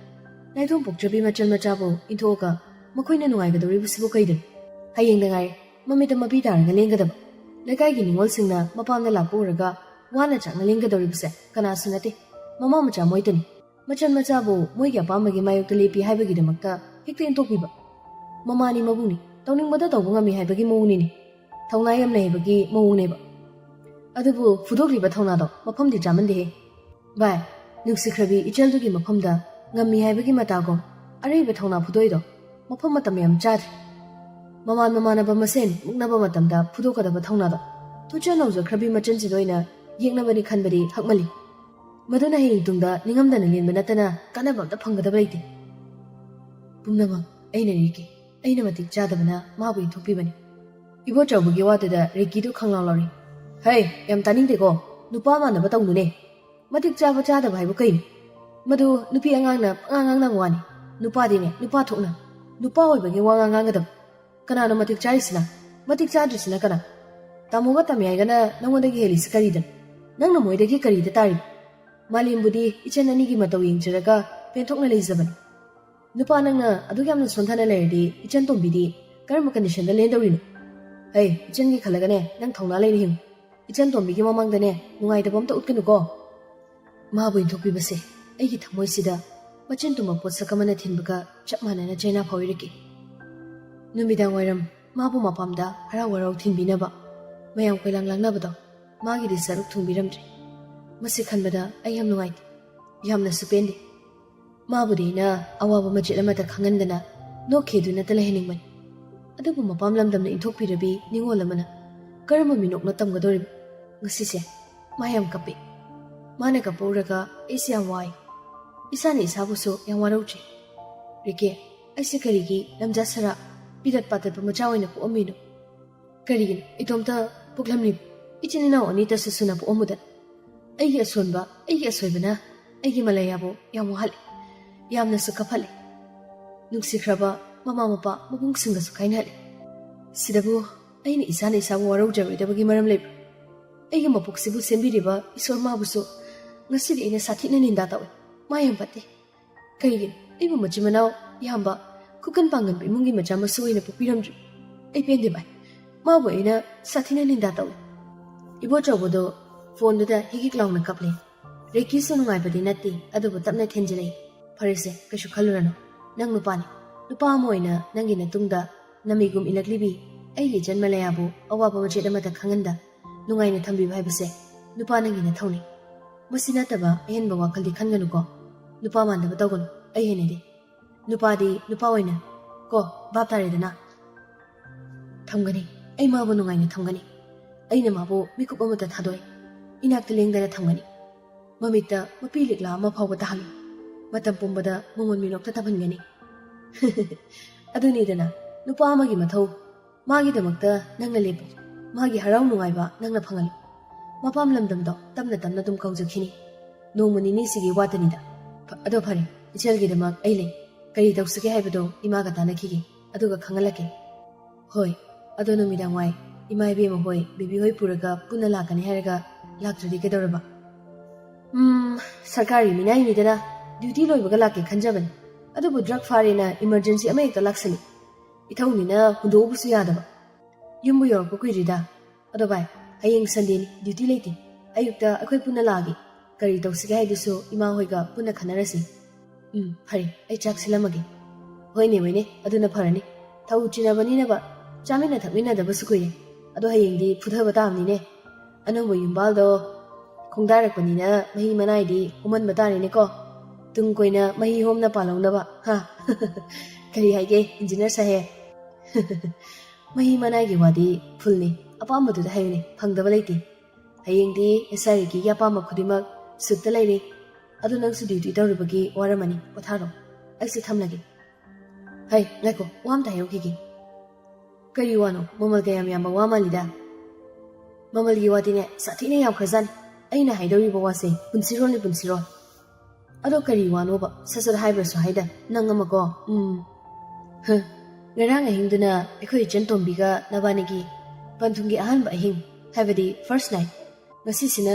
ꯅꯥꯏꯇꯣꯝ ꯄꯣꯛꯆꯕꯤ ꯃꯆꯟ ꯃꯆꯥꯕꯨ ꯏꯟꯊꯣꯛꯑꯒ ꯃꯈꯣꯏꯅ ꯅꯨꯡꯉꯥꯏꯒꯗꯧꯔꯤꯕꯁꯤꯕꯨ ꯀꯩꯗꯅꯣ? ꯍꯌꯦꯡꯗ ꯉꯥꯏꯔꯦ ꯃꯃꯤꯠꯇ ꯃꯄꯤ ꯇꯥꯔꯒ ꯂꯦꯡꯒꯗꯕ꯫ ꯂꯩꯀꯥꯏꯒꯤ ꯅꯤꯉꯣꯜꯁꯤꯡꯅ ꯃꯄꯥꯝꯗ ꯂꯥꯛꯄ ꯎꯔꯒ ꯋꯥꯅ ꯆꯥꯛꯅ ꯂꯦꯡꯒꯗꯧꯔꯤꯕꯁꯦ ꯀꯅꯥꯁꯨ ꯅꯠꯇꯦ, ꯃꯃꯥ ꯃꯆꯥ ꯃꯣꯏꯇꯅꯤ꯫ ꯃꯆꯟ ꯃꯆꯥꯕꯨ ꯃꯣꯏꯒꯤ ꯑꯄꯥꯝꯕꯒꯤ ꯃꯥꯌꯣꯛꯇ ꯂꯦꯞꯄꯤ ꯍꯥꯏꯕꯒꯤꯗꯃꯛꯇ ꯍꯦꯛꯇ ꯏꯟꯊꯣꯛꯄꯤꯕ꯫ ꯃꯃꯥꯅꯤ ꯃꯕꯨꯡꯅꯤ, ꯇꯧꯅꯤꯡꯕꯗ ꯇꯧꯕ ꯉꯝꯃꯤ ꯍꯥꯏꯕꯒꯤ ꯃꯑꯣꯡꯅꯤꯅꯦ꯫ ꯊꯧꯅꯥ ꯌꯥꯝ ꯂꯩ ꯍꯥꯏꯕꯒꯤ ꯃꯑꯣꯡꯅꯦꯕ꯫ ꯑꯗꯨꯕꯨ ꯐꯨꯗꯣꯛꯂꯤꯕ ꯊꯧꯅꯥꯗꯣ ꯃꯐꯝꯗꯤ ꯆꯥꯃꯟꯗꯦꯍꯦ꯫ ꯚꯥꯏ, ꯅꯨꯡꯁꯤꯈ꯭ꯔꯕꯤ ꯏꯆꯜꯗꯨꯒꯤ ꯃꯐꯝꯗ ꯉꯝꯃꯤ ꯍꯥꯏꯕꯒꯤ ꯃꯇꯥꯒꯨꯝ ꯑꯔꯩꯕ ꯊꯧꯅꯥ ꯐꯨꯗꯣꯛꯏꯗꯣ ꯃꯐꯝ ꯃꯇꯝ ꯌꯥꯝ ꯆꯥꯗ꯭ꯔꯦ꯫ ꯃꯃꯥꯟ ꯃꯃꯥꯟꯅꯕ ꯃꯁꯦꯟ ꯃꯨꯛꯅꯕ ꯃꯇꯝꯗ ꯐꯨꯗꯣꯛꯀꯗꯕ ꯊꯧꯅꯥꯗꯣ ꯊꯨꯆ ꯅꯧꯖꯈ꯭ꯔꯕꯤ ꯃꯆꯟꯁꯤꯗ ꯑꯣꯏꯅ ꯌꯦꯛꯅꯕꯅꯤ ꯈꯟꯕꯗꯤ ꯍꯛꯃꯜꯂꯤ꯫ ꯃꯗꯨꯅ ꯍꯌꯦꯡ ꯇꯨꯡꯗ ꯅꯤꯡꯉꯝꯗꯅ ꯂꯦꯟꯕ ꯅꯠꯇꯅ ꯀꯥꯟꯅꯕ ꯑꯝꯇ ꯐꯪꯒꯗꯕ ꯂꯩꯇꯦ꯫ ꯄꯨꯝꯅꯃꯛ ꯑꯩꯅ ꯔꯤꯀꯤ, ꯑꯩꯅ ꯃꯇꯤꯛ ꯆꯥꯗꯕꯅ ꯃꯥꯕꯨ ꯏꯟꯊꯣꯛꯄꯤꯕꯅꯤ꯫ ꯏꯕꯣꯆꯧꯕꯒꯤ ꯋꯥꯗꯨꯗ ꯔꯤꯀꯤꯗꯨ ꯈꯪꯂꯥꯎ ꯂꯥꯎꯔꯤ꯫ ꯍꯩ, ꯌꯥꯝ ꯇꯥꯅꯤꯡꯗꯦꯀꯣ꯫ ꯅꯨꯄꯥ ꯃꯥꯟꯅꯕ ꯇꯧꯅꯨꯅꯦ꯫ ꯃꯇꯤꯛ ꯆꯥꯕ ꯆꯥꯗꯕ ꯍꯥꯏꯕꯨ ꯀꯩꯅꯣ? ꯃꯗꯨ ꯅꯨꯄꯤ ꯑꯉꯥꯡꯅ ꯄꯉꯥꯡ ꯉꯥꯡꯅꯕ ꯋꯥꯅꯤ꯫ ꯅꯨꯄꯥꯗꯤꯅꯦ, ꯅꯨꯄꯥ ꯊꯣꯛꯅ, ꯅꯨꯄꯥ ꯑꯣꯏꯕꯒꯤ ꯋꯥꯉꯥꯡ ꯉꯥꯡꯒꯗꯕ꯫ ꯀꯅꯥꯅꯣ ꯃꯇꯤꯛ ꯆꯥꯔꯤꯁꯤꯅ? ꯃꯇꯤꯛ ꯆꯥꯗ꯭ꯔꯤꯁꯤꯅ ꯀꯅꯥ? ꯇꯥꯃꯣꯒ ꯇꯥꯃꯌꯥꯏꯒꯅ ꯅꯉꯣꯟꯗꯒꯤ ꯍꯦꯜꯂꯤꯁꯤ ꯀꯔꯤꯗꯅꯣ? ꯅꯪꯅ ꯃꯣꯏꯗꯒꯤ ꯀꯔꯤꯗ ꯇꯥꯔꯤꯕ? ꯃꯥꯂꯦꯝꯕꯨꯗꯤ ꯏꯆꯟ ꯑꯅꯤꯒꯤ ꯃꯇꯧ ꯌꯦꯡꯖꯔꯒ ꯄꯦꯟꯊꯣꯛꯅ ꯂꯩꯖꯕꯅꯤ꯫ ꯅꯨꯄꯥ ꯅꯪꯅ ꯑꯗꯨꯛ ꯌꯥꯝꯅ ꯁꯣꯟꯊꯅ ꯂꯩꯔꯗꯤ ꯏꯆꯟ ꯇꯣꯝꯕꯤꯗꯤ ꯀꯔꯝꯕ ꯀꯟꯗꯤꯁꯟꯗ ꯂꯦꯟꯗꯧꯔꯤꯅꯣ? ꯍꯩ, ꯏꯆꯟꯒꯤ ꯈꯜꯂꯒꯅꯦ, ꯅꯪ ꯊꯧꯅꯥ ꯂꯩꯅ ꯍꯤꯡꯉꯨ꯫ ꯏꯆꯟ ꯇꯣꯝꯕꯤꯒꯤ ꯃꯃꯥꯡꯗꯅꯦ ꯅꯨꯡꯉꯥꯏꯇꯕ ꯑꯝꯇ ꯎꯠꯀꯅꯨꯀꯣ꯫ ꯃꯥꯕꯨ ꯏꯟꯊꯣꯛꯄꯤꯕꯁꯦ ꯑꯩꯒꯤ ꯊꯃꯣꯏꯁꯤꯗ ꯃꯆꯤꯟ ꯇꯨꯝꯕ ꯄꯣꯠꯁꯛ ꯑꯃꯅ ꯊꯤꯟꯕꯒ ꯆꯞ ꯃꯥꯟꯅꯅ ꯆꯩꯅꯥ ꯐꯥꯎꯔꯤꯔꯛꯏ꯫ ꯅꯨꯃꯤꯗꯥꯡ ꯋꯥꯏꯔꯝ ꯃꯥꯕꯨ ꯃꯄꯥꯝꯗ ꯍꯔꯥꯎ ꯍꯔꯥꯎ ꯊꯤꯟꯕꯤꯅꯕ ꯃꯌꯥꯝ ꯀꯣꯏꯂꯥꯡ ꯂꯥꯡꯅꯕꯗꯣ ꯃꯥꯒꯤꯗꯤ ꯁꯔꯨꯛ ꯊꯨꯡꯕꯤꯔꯝꯗ꯭ꯔꯦ꯫ ꯃꯁꯤ ꯈꯟꯕꯗ ꯑꯩ ꯌꯥꯝ ꯅꯨꯡꯉꯥꯏꯇꯦ, ꯌꯥꯝꯅꯁꯨ ꯄꯦꯟꯗꯦ꯫ ꯃꯥꯕꯨꯗꯤ ꯑꯩꯅ ꯑꯋꯥꯕ ꯃꯆꯦꯠ ꯑꯃꯠꯇ ꯈꯪꯍꯟꯗꯅ ꯅꯣꯛꯈꯤꯗꯨꯅꯇ ꯂꯩꯍꯟꯅꯤꯡꯕꯅꯤ꯫ ꯑꯗꯨꯕꯨ ꯃꯄꯥꯝ ꯂꯝꯗꯝꯅ ꯏꯟꯊꯣꯛꯄꯤꯔꯕꯤ ꯅꯤꯉꯣꯜ ꯑꯃꯅ ꯀꯔꯝꯕ ꯃꯤꯅꯣꯛꯅ ꯇꯝꯒꯗꯧꯔꯤꯕ? ꯉꯁꯤꯁꯦ ꯃꯥ ꯌꯥꯝ ꯀꯞꯄꯤ꯫ ꯃꯥꯅ ꯀꯞꯄ ꯎꯔꯒ ꯑꯩꯁꯦ ꯌꯥꯝ ꯋꯥꯏ꯫ ꯏꯁꯥꯅ ꯏꯁꯥꯕꯨꯁꯨ ꯌꯥꯝ ꯋꯥꯔꯧꯖꯩ꯫ ꯔꯤꯀꯦ, ꯑꯩꯁꯦ ꯀꯔꯤꯒꯤ ꯂꯝꯖꯥ ꯁꯔꯥ, ꯄꯤꯔꯠ ꯄꯥꯇꯠꯄ ꯃꯆꯥ ꯑꯣꯏꯅ ꯄꯣꯛꯑꯝꯃꯤꯅꯣ? ꯀꯔꯤꯒꯤꯅꯣ ꯏꯇꯣꯝꯇ ꯄꯣꯛꯂꯝꯂꯤꯕ? ꯏꯆꯤꯟ ꯏꯅꯥꯎ ꯑꯅꯤꯇꯁꯨ ꯁꯨꯅ ꯄꯣꯛꯑꯝꯃꯨꯗꯅ꯫ ꯑꯩꯒꯤ ꯑꯁꯣꯟꯕ, ꯑꯩꯒꯤ ꯑꯁꯣꯏꯕꯅ ꯑꯩꯒꯤ ꯃꯂꯌꯥꯕꯨ ꯌꯥꯝ ꯋꯥꯍꯜꯂꯤ, ꯌꯥꯝꯅꯁꯨ ꯀꯞꯍꯜꯂꯤ꯫ ꯅꯨꯡꯁꯤꯈ꯭ꯔꯕ ꯃꯃꯥ ꯃꯄꯥ ꯃꯕꯨꯡꯁꯤꯡꯒꯁꯨ ꯀꯥꯏꯅꯍꯜꯂꯤ꯫ ꯁꯤꯗꯕꯨ ꯑꯩꯅ ꯏꯁꯥꯅ ꯏꯁꯥꯕꯨ ꯋꯥꯔꯧꯖꯔꯣꯏꯗꯕꯒꯤ ꯃꯔꯝ ꯂꯩꯕ꯭ꯔꯥ? ꯑꯩꯒꯤ ꯃꯄꯣꯛꯁꯤꯕꯨ ꯁꯦꯝꯕꯤꯔꯤꯕ ꯏꯁꯣꯔ ꯃꯥꯕꯨꯁꯨ ꯉꯁꯤꯗꯤ ꯑꯩꯅ ꯁꯥꯊꯤꯅ ꯅꯤꯟꯗꯥ ꯇꯧꯏ꯫ ꯃꯥ ꯌꯥꯝ ꯐꯠꯇꯦ꯫ ꯀꯔꯤꯒꯤꯅꯣ? ꯑꯩꯕꯨ ꯃꯆꯤꯟ ꯃꯅꯥꯎ ꯌꯥꯝꯕ, ꯈꯨꯀꯟ ꯄꯥꯡꯒꯟꯕ ꯏꯃꯨꯡꯒꯤ ꯃꯆꯥ ꯃꯁꯨ ꯑꯣꯏꯅ ꯄꯣꯛꯄꯤꯔꯝꯗ꯭ꯔꯤ꯫ ꯑꯩ ꯄꯦꯟꯗꯦ ꯚꯥꯏ꯫ ꯃꯥꯕꯨ ꯑꯩꯅ ꯁꯥꯊꯤꯅ ꯅꯤꯟꯗꯥ ꯇꯧꯏ꯫ ꯏꯕꯣꯆꯧꯕꯗꯣ ꯐꯣꯟꯗꯨꯗ ꯍꯤꯒꯤꯛ ꯂꯥꯎꯅ ꯀꯞꯂꯦ꯫ ꯔꯦꯀꯤꯁꯨ ꯅꯨꯡꯉꯥꯏꯕꯗꯤ ꯅꯠꯇꯦ, ꯑꯗꯨꯕꯨ ꯇꯞꯅ ꯊꯦꯟꯖꯤꯜꯂꯛꯏ꯫ ꯐꯔꯦꯁꯦ, ꯀꯩꯁꯨ ꯈꯜꯂꯨꯔꯅꯨ꯫ ꯅꯪ ꯅꯨꯄꯥꯅꯤ꯫ ꯅꯨꯄꯥ ꯑꯃ ꯑꯣꯏꯅ ꯅꯪꯒꯤ ꯅꯇꯨꯡꯗ ꯅꯃꯤꯒꯨꯝ ꯏꯜꯂꯛꯂꯤꯕꯤ ꯑꯩꯒꯤ ꯏꯆꯟ ꯃꯂꯌꯥꯕꯨ ꯑꯋꯥꯕ ꯃꯆꯦꯠ ꯑꯃꯠꯇ ꯈꯪꯍꯟꯗ ꯅꯨꯡꯉꯥꯏꯅ ꯊꯝꯕꯤꯕ ꯍꯥꯏꯕꯁꯦ ꯅꯨꯄꯥ ꯅꯪꯒꯤ ꯅꯊꯧꯅꯤ꯫ ꯃꯁꯤ ꯅꯠꯇꯕ ꯑꯍꯦꯟꯕ ꯋꯥꯈꯜꯗꯤ ꯈꯟꯒꯅꯨꯀꯣ꯫ ꯅꯨꯄꯥ ꯃꯥꯟꯗꯕ ꯇꯧꯒꯅꯨ꯫ ꯑꯩ ꯍꯩꯅꯗꯦ꯫ ꯅꯨꯄꯥꯗꯤ ꯅꯨꯄꯥ ꯑꯣꯏꯅ ꯀꯣ, ꯚꯥꯞ ꯇꯥꯔꯦꯗꯅ? ꯊꯝꯒꯅꯤ꯫ ꯑꯩ ꯃꯥꯕꯨ ꯅꯨꯡꯉꯥꯏꯅ ꯊꯝꯒꯅꯤ꯫ ꯑꯩꯅ ꯃꯥꯕꯨ ꯃꯤꯀꯨꯞ ꯑꯃꯠꯇ ꯊꯥꯗꯣꯛꯏ꯫ ꯏꯅꯥꯛꯇ ꯂꯦꯡꯗꯅ ꯊꯝꯒꯅꯤ꯫ ꯃꯃꯤꯠꯇ ꯃꯄꯤ ꯂꯤꯛꯂꯥ ꯑꯃ ꯐꯥꯎꯕ ꯇꯥꯍꯜꯂꯨ꯫ ꯃꯇꯝ ꯄꯨꯝꯕꯗ ꯃꯉꯣꯟ ꯃꯤꯅꯣꯛꯇ ꯇꯝꯍꯟꯒꯅꯤ꯫ ꯑꯗꯨꯅꯤꯗꯅ ꯅꯨꯄꯥ ꯑꯃꯒꯤ ꯃꯊꯧ꯫ ꯃꯥꯒꯤꯗꯃꯛꯇ ꯅꯪꯅ ꯂꯦꯞꯄꯨ꯫ ꯃꯥꯒꯤ ꯍꯔꯥꯎ ꯅꯨꯡꯉꯥꯏꯕ ꯅꯪꯅ ꯐꯪꯍꯜꯂꯨ꯫ ꯃꯄꯥꯝ ꯂꯝꯗꯝꯗꯣ ꯇꯞꯅ ꯇꯞꯅ ꯑꯗꯨꯝ ꯀꯧꯖꯈꯤꯅꯤ꯫ ꯅꯣꯡꯃ ꯅꯤꯅꯤꯁꯤꯒꯤ ꯋꯥꯇꯅꯤꯗ꯫ ꯐ-, ꯑꯗꯣ ꯐꯔꯦ, ꯏꯆꯜꯒꯤꯗꯃꯛ ꯑꯩ ꯂꯩ꯫ ꯀꯔꯤ ꯇꯧꯁꯤꯒꯦ ꯍꯥꯏꯕꯗꯣ ꯏꯃꯥꯒ ꯇꯥꯟꯅꯈꯤꯒꯦ, ꯑꯗꯨꯒ ꯈꯪꯍꯜꯂꯛꯀꯦ꯫ ꯍꯣꯏ, ꯑꯗꯣ ꯅꯨꯃꯤꯗꯥꯡ ꯋꯥꯏ ꯏꯃꯥ ꯏꯕꯦꯝꯃ ꯍꯣꯏ ꯕꯦꯕꯤ ꯍꯣꯏ ꯄꯨꯔꯒ ꯄꯨꯟꯅ ꯂꯥꯛꯀꯅꯤ ꯍꯥꯏꯔꯒ ꯂꯥꯛꯇ꯭ꯔꯗꯤ ꯀꯩꯗꯧꯔꯕ? ꯎꯝ, ꯁꯔꯀꯥꯔꯒꯤ ꯃꯤꯅꯥꯏꯅꯤꯗꯅ ꯗ꯭ꯌꯨꯇꯤ ꯂꯣꯏꯕꯒ ꯂꯥꯛꯀꯦ ꯈꯟꯖꯕꯅꯤ꯫ ꯑꯗꯨꯕꯨ ꯗ꯭ꯔꯒ ꯐꯥꯔꯦꯅ ꯏꯃꯔꯖꯦꯟꯁꯤ ꯑꯃ ꯍꯦꯛꯇ ꯂꯥꯛꯁꯜꯂꯤ꯫ ꯏꯊꯧꯅꯤꯅ ꯍꯨꯟꯗꯣꯛꯎꯕꯁꯨ ꯌꯥꯗꯕ꯫ ꯌꯨꯝꯕꯨ ꯌꯧꯔꯛꯄ ꯀꯨꯏꯗ꯭ꯔꯤꯗ꯫ ꯑꯗꯣ ꯚꯥꯏ, ꯍꯌꯦꯡ ꯁꯟꯗꯦꯅꯤ, ꯗ꯭ꯌꯨꯇꯤ ꯂꯩꯇꯦ꯫ ꯑꯌꯨꯛꯇ ꯑꯩꯈꯣꯏ ꯄꯨꯟꯅ ꯂꯥꯛꯑꯒꯦ꯫ ꯀꯔꯤ ꯇꯧꯁꯤꯒꯦ ꯍꯥꯏꯗꯨꯁꯨ ꯏꯃꯥ ꯍꯣꯏꯒ ꯄꯨꯟꯅ ꯈꯟꯅꯔꯁꯤ꯫ ꯎꯝ, ꯐꯔꯦ, ꯑꯩ ꯆꯥꯛ ꯁꯤꯜꯂꯝꯃꯒꯦ꯫ ꯍꯣꯏꯅꯦ, ꯍꯣꯏꯅꯦ, ꯑꯗꯨꯅ ꯐꯔꯅꯤ꯫ ꯊꯧ ꯆꯤꯟꯅꯕꯅꯤꯅꯕ ꯆꯥꯃꯤꯟꯅ ꯊꯛꯃꯤꯟꯅꯗꯕꯁꯨ ꯀꯨꯏꯔꯦ꯫ ꯑꯗꯣ ꯍꯌꯦꯡꯗꯤ ꯐꯨꯊꯕ ꯇꯥꯕꯅꯤꯅꯦ꯫ ꯑꯅꯧꯕ ꯌꯨꯝꯕꯥꯜꯗꯣ ꯈꯣꯡꯗꯥꯔꯛꯄꯅꯤꯅ ꯃꯍꯤ ꯃꯅꯥꯏꯗꯤ ꯍꯣꯃꯟꯕ ꯇꯥꯔꯦꯅꯦꯀꯣ꯫ ꯇꯨꯡ ꯀꯣꯏꯅ ꯃꯍꯤ ꯍꯣꯝꯅ ꯄꯥꯜꯍꯧꯅꯕ, ꯍꯥ? ꯀꯔꯤ ꯍꯥꯏꯒꯦ, ꯏꯟꯖꯤꯅꯤꯌꯔ ꯁꯥꯍꯦꯕ? ꯃꯍꯤ ꯃꯅꯥꯏꯒꯤ ꯋꯥꯗꯤ ꯐꯨꯜꯅꯤ, ꯑꯄꯥꯝꯕꯗꯨꯗ ꯍꯥꯏꯌꯨꯅꯦ, ꯐꯪꯗꯕ ꯂꯩꯇꯦ꯫ ꯍꯌꯦꯡꯗꯤ ꯑꯦꯁ ꯑꯥꯏ ꯔꯤꯀꯤꯒꯤ ꯑꯄꯥꯝꯕ ꯈꯨꯗꯤꯡꯃꯛ ꯁꯨꯠꯇ ꯂꯩꯔꯦ꯫ ꯑꯗꯨ ꯅꯪꯁꯨ ꯗ꯭ꯌꯨꯇꯤ ꯇꯧꯔꯨꯕꯒꯤ ꯋꯥꯔꯝꯃꯅꯤ, ꯄꯣꯊꯥꯔꯣ꯫ ꯑꯩꯁꯨ ꯊꯝꯂꯒꯦ꯫ ꯍꯩ, ꯉꯥꯏꯈꯣ, ꯋꯥ ꯑꯝꯇ ꯍꯥꯏꯍꯧꯈꯤꯒꯦ꯫ ꯀꯔꯤ ꯋꯥꯅꯣ? ꯃꯃꯜ ꯀꯌꯥꯝ ꯌꯥꯝꯕ ꯋꯥ ꯃꯥꯜꯂꯤꯗ꯫ ꯃꯃꯜꯒꯤ ꯋꯥꯗꯤꯅꯦ, ꯁꯥꯊꯤꯅ ꯌꯥꯝꯈ꯭ꯔꯖꯥꯠꯅꯤ꯫ ꯑꯩꯅ ꯍꯥꯏꯗꯧꯔꯤꯕ ꯋꯥꯁꯦ ꯄꯨꯟꯁꯤꯔꯣꯜꯅꯤ, ꯄꯨꯟꯁꯤꯔꯣꯜ꯫ ꯑꯗꯣ ꯀꯔꯤ ꯋꯥꯅꯣꯕ? ꯁꯠ ꯁꯠ ꯍꯥꯏꯕ꯭ꯔꯁꯨ ꯍꯥꯏꯗ, ꯅꯪ ꯑꯃꯀꯣ꯫ ꯎꯝ꯫ ꯍ, ꯉꯔꯥꯡ ꯑꯍꯤꯡꯗꯨꯅ ꯑꯩꯈꯣꯏ ꯏꯆꯟ ꯇꯣꯝꯕꯤꯒ ꯅꯕꯥꯅꯤꯒꯤ ꯄꯟꯊꯨꯡꯒꯤ ꯑꯍꯥꯟꯕ ꯑꯍꯤꯡ, ꯍꯥꯏꯕꯗꯤ first night꯫ ꯉꯁꯤꯁꯤꯅ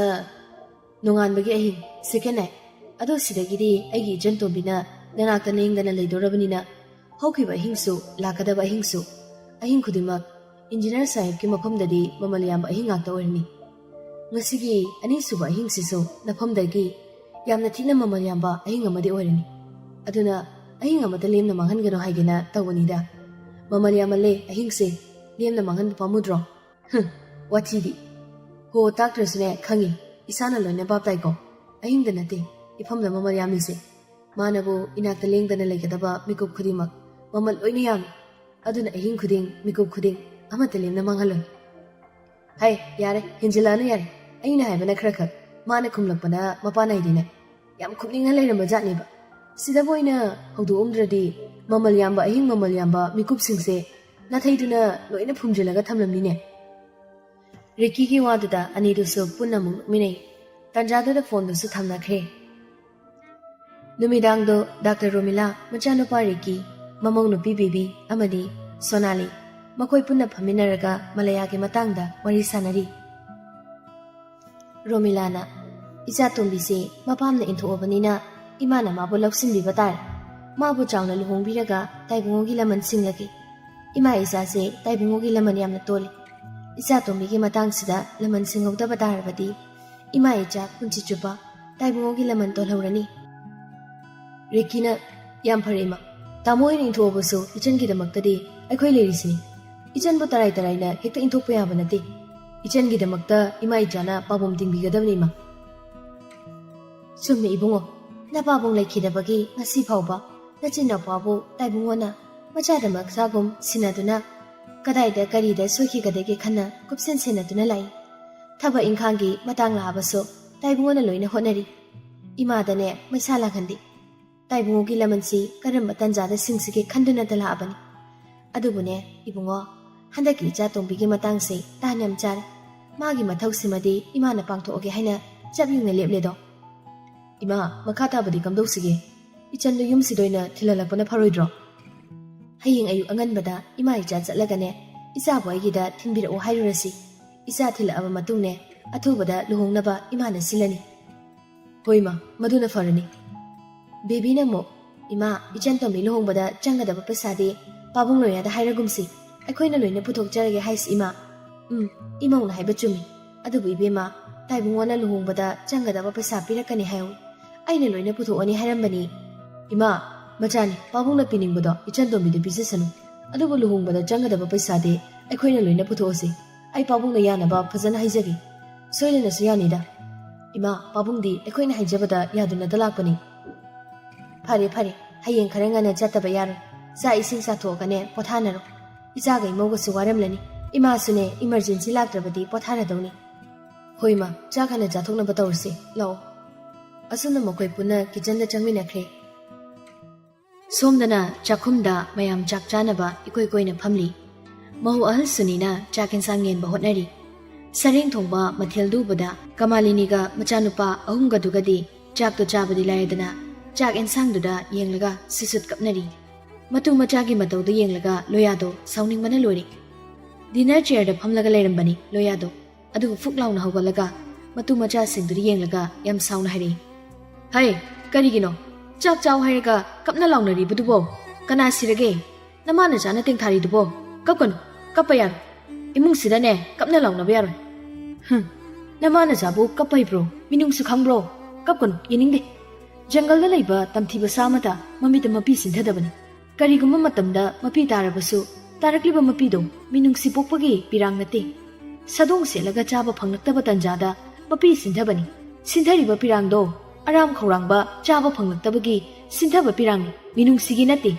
ꯅꯣꯡꯉꯥꯟꯕꯒꯤ ꯑꯍꯤꯡ, second night꯫ ꯑꯗꯣ ꯁꯤꯗꯒꯤꯗꯤ ꯑꯩꯒꯤ ꯏꯆꯟ ꯇꯣꯝꯕꯤꯅ ꯅꯅꯥꯛꯇ ꯂꯦꯡꯗꯅ ꯂꯩꯗꯣꯔꯕꯅꯤꯅ, ꯍꯧꯈꯤꯕ ꯑꯍꯤꯡꯁꯨ, ꯂꯥꯛꯀꯗꯕ ꯑꯍꯤꯡꯁꯨ, ꯑꯍꯤꯡ ꯈꯨꯗꯤꯡꯃꯛ ꯏꯟꯖꯤꯅꯤꯌꯔ ꯁꯥꯍꯦꯕꯀꯤ ꯃꯐꯝꯗꯗꯤ ꯃꯃꯜ ꯌꯥꯝꯕ ꯑꯍꯤꯡ ꯉꯥꯛꯇ ꯑꯣꯏꯔꯅꯤ꯫ ꯉꯁꯤꯒꯤ ꯑꯅꯤꯁꯨꯕ ꯑꯍꯤꯡꯁꯤꯁꯨ ꯅꯐꯝꯗꯒꯤ ꯌꯥꯝꯅ ꯊꯤꯅ ꯃꯃꯜ ꯌꯥꯝꯕ ꯑꯍꯤꯡ ꯑꯃꯗꯤ ꯑꯣꯏꯔꯅꯤ꯫ ꯑꯗꯨꯅ ꯑꯍꯤꯡ ꯑꯃꯇ ꯂꯦꯝꯅ ꯃꯥꯡꯍꯟꯒꯅꯨ ꯍꯥꯏꯒꯦꯅ ꯇꯧꯕꯅꯤꯗ꯫ ꯃꯃꯜ ꯌꯥꯝꯃꯜꯂꯦ ꯑꯍꯤꯡꯁꯦ, ꯂꯦꯝꯅ ꯃꯥꯡꯍꯟꯕ ꯄꯥꯝꯃꯨꯗ꯭ꯔꯣ? ꯍꯨꯝ, ꯋꯥꯊꯤꯗꯤ꯫ ꯍꯣ, ꯇꯥꯛꯇ꯭ꯔꯁꯨꯅꯦ, ꯈꯪꯉꯤ꯫ ꯏꯁꯥꯅ ꯂꯣꯏꯅ ꯚꯥꯞ ꯇꯥꯏꯀꯣ꯫ ꯑꯍꯤꯡꯗ ꯅꯠꯇꯦ, ꯏꯐꯝꯗ ꯃꯃꯜ ꯌꯥꯝꯃꯤꯁꯦ꯫ ꯃꯥꯅꯕꯨ ꯏꯅꯥꯛꯇ ꯂꯦꯡꯗꯅ ꯂꯩꯒꯗꯕ ꯃꯤꯀꯨꯞ ꯈꯨꯗꯤꯡꯃꯛ ꯃꯃꯜ ꯂꯣꯏꯅ ꯌꯥꯝꯃꯤ꯫ ꯑꯗꯨꯅ ꯑꯍꯤꯡ ꯈꯨꯗꯤꯡ, ꯃꯤꯀꯨꯞ ꯈꯨꯗꯤꯡ ꯑꯃꯠꯇ ꯂꯦꯝꯅ ꯃꯥꯡꯍꯜꯂꯣꯏ꯫ ꯍꯩ, ꯌꯥꯔꯦ, ꯍꯦꯟꯖꯤꯜꯂꯛꯑꯅꯨ ꯌꯥꯔꯦ꯫ ꯑꯩꯅ ꯍꯥꯏꯕꯅ ꯈꯔ ꯈꯛ, ꯃꯥꯅ ꯈꯨꯝꯂꯛꯄꯅ ꯃꯄꯥꯟ ꯅꯥꯏꯗꯦꯅꯦ꯫ ꯌꯥꯝ ꯈꯨꯝꯅꯤꯡꯅ ꯂꯩꯔꯝꯕ ꯖꯥꯠꯅꯦꯕ꯫ ꯁꯤꯗꯕꯨ ꯑꯣꯏꯅ ꯍꯧꯗꯣꯛꯑꯝꯗ꯭ꯔꯗꯤ ꯃꯃꯜ ꯌꯥꯝꯕ ꯑꯍꯤꯡ, ꯃꯃꯜ ꯌꯥꯝꯕ ꯃꯤꯀꯨꯞꯁꯤꯡꯁꯦ ꯅꯥꯊꯩꯗꯨꯅ ꯂꯣꯏꯅ ꯐꯨꯝꯖꯤꯜꯂꯒ ꯊꯝꯂꯝꯅꯤꯅꯦ꯫ ꯔꯤꯀꯤꯒꯤ ꯋꯥꯗꯨꯗ ꯑꯅꯤꯗꯨꯁꯨ ꯄꯨꯟꯅ ꯑꯃꯨꯛ ꯅꯣꯛꯃꯤꯟꯅꯩ꯫ ꯇꯥꯟꯖꯥꯗꯨꯗ ꯐꯣꯟꯗꯨꯁꯨ ꯊꯝꯅꯈ꯭ꯔꯦ꯫ ꯅꯨꯃꯤꯗꯥꯡꯗꯣ ꯗꯥꯛꯇꯔ ꯔꯣꯃꯤꯂꯥ, ꯃꯆꯥꯅꯨꯄꯥ ꯔꯤꯀꯤ, ꯃꯃꯧ ꯅꯨꯄꯤ ꯕꯦꯕꯤ ꯑꯃꯗꯤ ꯁꯣꯅꯥꯂꯤ, ꯃꯈꯣꯏ ꯄꯨꯟꯅ ꯐꯝꯃꯤꯟꯅꯔꯒ ꯃꯂꯌꯥꯒꯤ ꯃꯇꯥꯡꯗ ꯋꯥꯔꯤ ꯁꯥꯟꯅꯔꯤ꯫ ꯔꯣꯃꯤꯂꯥꯅ, "ꯏꯆꯥ ꯇꯣꯝꯕꯤꯁꯦ ꯃꯄꯥꯝꯅ ꯏꯟꯊꯣꯛꯑꯕꯅꯤꯅ ꯏꯃꯥꯅ ꯃꯥꯕꯨ ꯂꯧꯁꯤꯟꯕꯤꯕ ꯇꯥꯔꯦ꯫ ꯃꯥꯕꯨ ꯆꯥꯎꯅ ꯂꯨꯍꯣꯡꯕꯤꯔꯒ ꯇꯥꯏꯕꯨꯡꯉꯣꯒꯤ ꯂꯃꯟ ꯁꯤꯡꯂꯒꯦ꯫ ꯏꯃꯥ ꯏꯆꯥꯁꯦ ꯇꯥꯏꯕꯨꯡꯉꯣꯒꯤ ꯂꯃꯟ ꯌꯥꯝꯅ ꯇꯣꯜꯂꯤ꯫ ꯏꯆꯥ ꯇꯣꯝꯕꯤꯒꯤ ꯃꯇꯥꯡꯁꯤꯗ ꯂꯃꯟ ꯁꯤꯡꯍꯧꯗꯕ ꯇꯥꯔꯕꯗꯤ ꯏꯃꯥ ꯏꯆꯥ ꯄꯨꯟꯁꯤ ꯆꯨꯞꯄ ꯇꯥꯏꯕꯨꯡꯉꯣꯒꯤ ꯂꯃꯟ ꯇꯣꯜꯍꯧꯔꯅꯤ꯫" ꯔꯤꯀꯤꯅ, "ꯌꯥꯝ ꯐꯔꯦ ꯏꯃꯥ, ꯇꯥꯃꯣ ꯍꯣꯏꯅ ꯏꯟꯊꯣꯛꯑꯕꯁꯨ ꯏꯆꯟꯒꯤꯗꯃꯛꯇꯗꯤ ꯑꯩꯈꯣꯏ ꯂꯩꯔꯤꯁꯤꯅꯤ꯫ ꯏꯆꯟꯕꯨ ꯇꯔꯥꯏ ꯇꯔꯥꯏꯅ ꯍꯦꯛꯇ ꯏꯟꯊꯣꯛꯄ ꯌꯥꯕ ꯅꯠꯇꯦ꯫ ꯏꯆꯟꯒꯤꯗꯃꯛꯇ ꯏꯃꯥ ꯏꯆꯥꯅ ꯄꯥꯕꯣꯝ ꯇꯤꯡꯕꯤꯒꯗꯕꯅꯤ ꯏꯃꯥ꯫" "ꯆꯨꯝꯃꯦ ꯏꯕꯨꯡꯉꯣ, ꯅꯄꯥꯕꯨꯡ ꯂꯩꯈꯤꯗꯕꯒꯤ ꯉꯁꯤ ꯐꯥꯎꯕ ꯅꯆꯤꯟ ꯅꯄꯥꯕꯨ ꯇꯥꯏꯕꯨꯡꯉꯣꯅ ꯃꯆꯥꯗ ꯃꯆꯥꯒꯨꯝ ꯁꯤꯟꯅꯗꯨꯅ ꯀꯗꯥꯏꯗ ꯀꯔꯤꯗ ꯁꯣꯏꯈꯤꯒꯗꯒꯦ ꯈꯟꯅ ꯀꯨꯞꯁꯦꯟ ꯁꯦꯟꯅꯗꯨꯅ ꯂꯥꯛꯏ꯫ ꯊꯕꯛ ꯏꯪꯈꯥꯡꯒꯤ ꯃꯇꯥꯡ ꯂꯥꯛꯑꯕꯁꯨ ꯇꯥꯏꯕꯨꯡꯉꯣꯅ ꯂꯣꯏꯅ ꯍꯣꯠꯅꯔꯤ꯫ ꯏꯃꯥꯗꯅꯦ ꯃꯩꯁꯥ ꯂꯥꯡꯍꯟꯗꯦ꯫ ꯇꯥꯏꯕꯨꯡꯉꯣꯒꯤ ꯂꯃꯟꯁꯤ ꯀꯔꯝꯕ ꯇꯟꯖꯥꯗ ꯁꯤꯡꯁꯤꯒꯦ ꯈꯟꯗꯨꯅꯇ ꯂꯥꯛꯑꯕꯅꯤ꯫ ꯑꯗꯨꯕꯨꯅꯦ ꯏꯕꯨꯡꯉꯣ, ꯍꯟꯗꯛꯀꯤ ꯏꯆꯥ ꯇꯣꯝꯕꯤꯒꯤ ꯃꯇꯥꯡꯁꯦ ꯇꯥꯟ ꯌꯥꯝ ꯆꯥꯔꯦ꯫ ꯃꯥꯒꯤ ꯃꯊꯧꯁꯤꯃꯗꯤ ꯏꯃꯥꯅ ꯄꯥꯡꯊꯣꯛꯑꯒꯦ ꯍꯥꯏꯅ ꯆꯞ ꯌꯨꯡꯅ ꯂꯦꯞꯂꯦꯗꯣ꯫" "ꯏꯃꯥ, ꯃꯈꯥ ꯇꯥꯕꯗꯤ ꯀꯝꯗꯧꯁꯤꯒꯦ? ꯏꯆꯟꯗꯨ ꯌꯨꯝꯁꯤꯗ ꯑꯣꯏꯅ ꯊꯤꯜꯍꯜꯂꯛꯄꯅ ꯐꯔꯣꯏꯗ꯭ꯔꯣ?" "ꯍꯌꯦꯡ ꯑꯌꯨꯛ ꯑꯉꯟꯕꯗ ꯏꯃꯥ ꯏꯆꯥ ꯆꯠꯂꯒꯅꯦ, ꯏꯆꯥꯕꯨ ꯑꯩꯒꯤꯗ ꯊꯤꯟꯕꯤꯔꯛꯑꯣ ꯍꯥꯏꯔꯨꯔꯁꯤ꯫ ꯏꯆꯥ ꯊꯤꯜꯂꯛꯑꯕ ꯃꯇꯨꯡꯅꯦ, ꯑꯊꯨꯕꯗ ꯂꯨꯍꯣꯡꯅꯕ ꯏꯃꯥꯅ ꯁꯤꯜꯂꯅꯤ꯫" "ꯍꯣꯏ ꯏꯃꯥ, ꯃꯗꯨꯅ ꯐꯔꯅꯤ꯫" ꯕꯦꯕꯤꯅ ꯑꯃꯨꯛ, "ꯏꯃꯥ, ꯏꯆꯟ ꯇꯣꯝꯕꯤ ꯂꯨꯍꯣꯡꯕꯗ ꯆꯪꯒꯗꯕ ꯄꯩꯁꯥꯗꯤ ꯄꯥꯕꯨꯡ ꯂꯣꯌꯥꯗ ꯍꯥꯏꯔꯒꯨꯝꯁꯤ, ꯑꯩꯈꯣꯏꯅ ꯂꯣꯏꯅ ꯄꯨꯊꯣꯛꯆꯔꯒꯦ ꯍꯥꯏꯁꯤ ꯏꯃꯥ꯫" "ꯎꯝ, ꯏꯃꯧꯅ ꯍꯥꯏꯕ ꯆꯨꯝꯃꯤ꯫ ꯑꯗꯨꯕꯨ ꯏꯕꯦꯝꯃ, ꯇꯥꯏꯕꯨꯡꯉꯣꯅ ꯂꯨꯍꯣꯡꯕꯗ ꯆꯪꯒꯗꯕ ꯄꯩꯁꯥ ꯄꯤꯔꯛꯀꯅꯤ ꯍꯥꯏꯍꯧꯏ꯫ ꯑꯩꯅ ꯂꯣꯏꯅ ꯄꯨꯊꯣꯛꯑꯅꯤ ꯍꯥꯏꯔꯝꯕꯅꯤ꯫" "ꯏꯃꯥ, ꯃꯆꯥꯅꯤ, ꯄꯥꯕꯨꯡꯅ ꯄꯤꯅꯤꯡꯕꯗꯣ ꯏꯆꯟ ꯇꯣꯝꯕꯤꯗ ꯄꯤꯖꯁꯅꯨ꯫ ꯑꯗꯨꯕꯨ ꯂꯨꯍꯣꯡꯕꯗ ꯆꯪꯒꯗꯕ ꯄꯩꯁꯥꯗꯤ ꯑꯩꯈꯣꯏꯅ ꯂꯣꯏꯅ ꯄꯨꯊꯣꯛꯑꯁꯤ꯫ ꯑꯩ ꯄꯥꯕꯨꯡꯅ ꯌꯥꯅꯕ ꯐꯖꯅ ꯍꯥꯏꯖꯒꯦ꯫ ꯁꯣꯏꯗꯅꯁꯨ ꯌꯥꯅꯤꯗ꯫ ꯏꯃꯥ, ꯄꯥꯕꯨꯡꯗꯤ ꯑꯩꯈꯣꯏꯅ ꯍꯥꯏꯖꯕꯗ ꯌꯥꯗꯨꯅꯇ ꯂꯥꯛꯄꯅꯤ꯫" "ꯐꯔꯦ, ꯐꯔꯦ, ꯍꯌꯦꯡ ꯈꯔ ꯉꯟꯅ ꯆꯠꯇꯕ ꯌꯥꯔꯣꯏ꯫ ꯆꯥꯛ ꯏꯁꯤꯡ ꯆꯥꯊꯣꯛꯑꯒꯅꯦ ꯄꯣꯊꯥꯅꯔꯣ꯫ ꯏꯆꯥꯒ ꯏꯃꯧꯒꯁꯨ ꯋꯥꯔꯝꯂꯅꯤ꯫ ꯏꯃꯥꯁꯨꯅꯦ, ꯏꯃꯔꯖꯦꯟꯁꯤ ꯂꯥꯛꯇ꯭ꯔꯕꯗꯤ ꯄꯣꯊꯥꯔꯗꯧꯅꯤ꯫" "ꯍꯣꯏ ꯏꯃꯥ, ꯆꯥꯛ ꯍꯥꯟꯅ ꯆꯥꯊꯣꯛꯅꯕ ꯇꯧꯔꯁꯤ꯫ ꯂꯥꯛꯑꯣ꯫" ꯑꯁꯨꯝꯅ ꯃꯈꯣꯏ ꯄꯨꯟꯅ ꯀꯤꯆꯟꯗ ꯆꯪꯃꯤꯟꯅꯈ꯭ꯔꯦ꯫ ꯁꯣꯝꯗꯅ ꯆꯥꯛꯈꯨꯝꯗ ꯃꯌꯥꯝ ꯆꯥꯛ ꯆꯥꯅꯕ ꯏꯀꯣꯏ ꯀꯣꯏꯅ ꯐꯝꯂꯤ꯫ ꯃꯧ ꯑꯍꯜ ꯁꯨꯅꯤꯅ ꯆꯥꯛ ꯏꯟꯁꯥꯡ ꯌꯦꯟꯕ ꯍꯣꯠꯅꯔꯤ꯫ ꯁꯔꯦꯡ ꯊꯣꯡꯕ ꯃꯊꯦꯜꯗꯨ ꯎꯕꯗ ꯀꯃꯥꯂꯤꯅꯤꯒ ꯃꯆꯥꯅꯨꯄꯥ ꯑꯍꯨꯝꯒꯗꯨꯒꯗꯤ ꯆꯥꯛꯇꯣ ꯆꯥꯕꯗꯤ ꯂꯥꯏꯔꯗꯅ ꯆꯥꯛ ꯏꯟꯁꯥꯡꯗꯨꯗ ꯌꯦꯡꯂꯒ ꯁꯤꯁꯨꯠ ꯀꯞꯅꯔꯤ꯫ ꯃꯇꯨ ꯃꯆꯥꯒꯤ ꯃꯇꯧꯗꯨ ꯌꯦꯡꯂꯒ ꯂꯣꯌꯥꯗꯣ ꯁꯥꯎꯅꯤꯡꯕꯅ ꯂꯣꯏꯔꯦ꯫ ꯗꯤꯅꯔ ꯆꯦꯌꯔꯗ ꯐꯝꯂꯒ ꯂꯩꯔꯝꯕꯅꯤ ꯂꯣꯌꯥꯗꯣ꯫ ꯑꯗꯨꯒ ꯐꯨꯛ ꯂꯥꯎꯅ ꯍꯧꯒꯠꯂꯒ ꯃꯇꯨ ꯃꯆꯥꯁꯤꯡꯗꯨꯗ ꯌꯦꯡꯂꯒ ꯌꯥꯝ ꯁꯥꯎꯅ ꯍꯥꯏꯔꯛꯏ, "ꯍꯩ, ꯀꯔꯤꯒꯤꯅꯣ? ꯆꯥꯛ ꯆꯥꯎ ꯍꯥꯏꯔꯒ ꯀꯞꯅ ꯂꯥꯎꯅꯔꯤꯕꯗꯨꯕꯣ? ꯀꯅꯥ ꯁꯤꯔꯒꯦ? ꯅꯃꯥ ꯅꯆꯥꯅ ꯇꯦꯡꯊꯥꯔꯤꯗꯨꯕꯣ? ꯀꯞꯀꯅꯨ, ꯀꯞꯄ ꯌꯥꯔꯣꯏ꯫ ꯏꯃꯨꯡꯁꯤꯗꯅꯦ ꯀꯞꯅ ꯂꯥꯎꯅꯕ ꯌꯥꯔꯣꯏ꯫" "ꯍꯨꯝ, ꯅꯃꯥ ꯅꯆꯥꯕꯨ ꯀꯞꯄ ꯍꯩꯕ꯭ꯔꯣ? ꯃꯤꯅꯨꯡꯁꯤ ꯈꯪꯕ꯭ꯔꯣ? ꯀꯞꯀꯅꯨ, ꯌꯦꯡꯅꯤꯡꯗꯦ꯫ ꯖꯪꯒꯜꯗ ꯂꯩꯕ ꯇꯝꯊꯤꯕ ꯁꯥ ꯑꯃꯇ ꯃꯃꯤꯠꯇ ꯃꯄꯤ ꯁꯤꯟꯊꯗꯕꯅꯤ꯫ ꯀꯔꯤꯒꯨꯝꯕ ꯃꯇꯝꯗ ꯃꯄꯤ ꯇꯥꯔꯕꯁꯨ, ꯇꯥꯔꯛꯂꯤꯕ ꯃꯄꯤꯗꯣ ꯃꯤꯅꯨꯡꯁꯤ ꯄꯣꯛꯄꯒꯤ ꯄꯤꯔꯥꯡ ꯅꯠꯇꯦ꯫ ꯁꯥꯗꯣꯡ ꯁꯦꯠꯂꯒ ꯆꯥꯕ ꯐꯪꯂꯛꯇꯕ ꯇꯟꯖꯥꯗ ꯃꯄꯤ ꯁꯤꯟꯊꯕꯅꯤ꯫ ꯁꯤꯟꯊꯔꯤꯕ ꯄꯤꯔꯥꯡꯗꯣ ꯑꯔꯥꯝ ꯈꯧꯔꯥꯡꯕ ꯆꯥꯕ ꯐꯪꯂꯛꯇꯕꯒꯤ ꯁꯤꯟꯊꯕ ꯄꯤꯔꯥꯡꯅꯤ, ꯃꯤꯅꯨꯡꯁꯤꯒꯤ ꯅꯠꯇꯦ꯫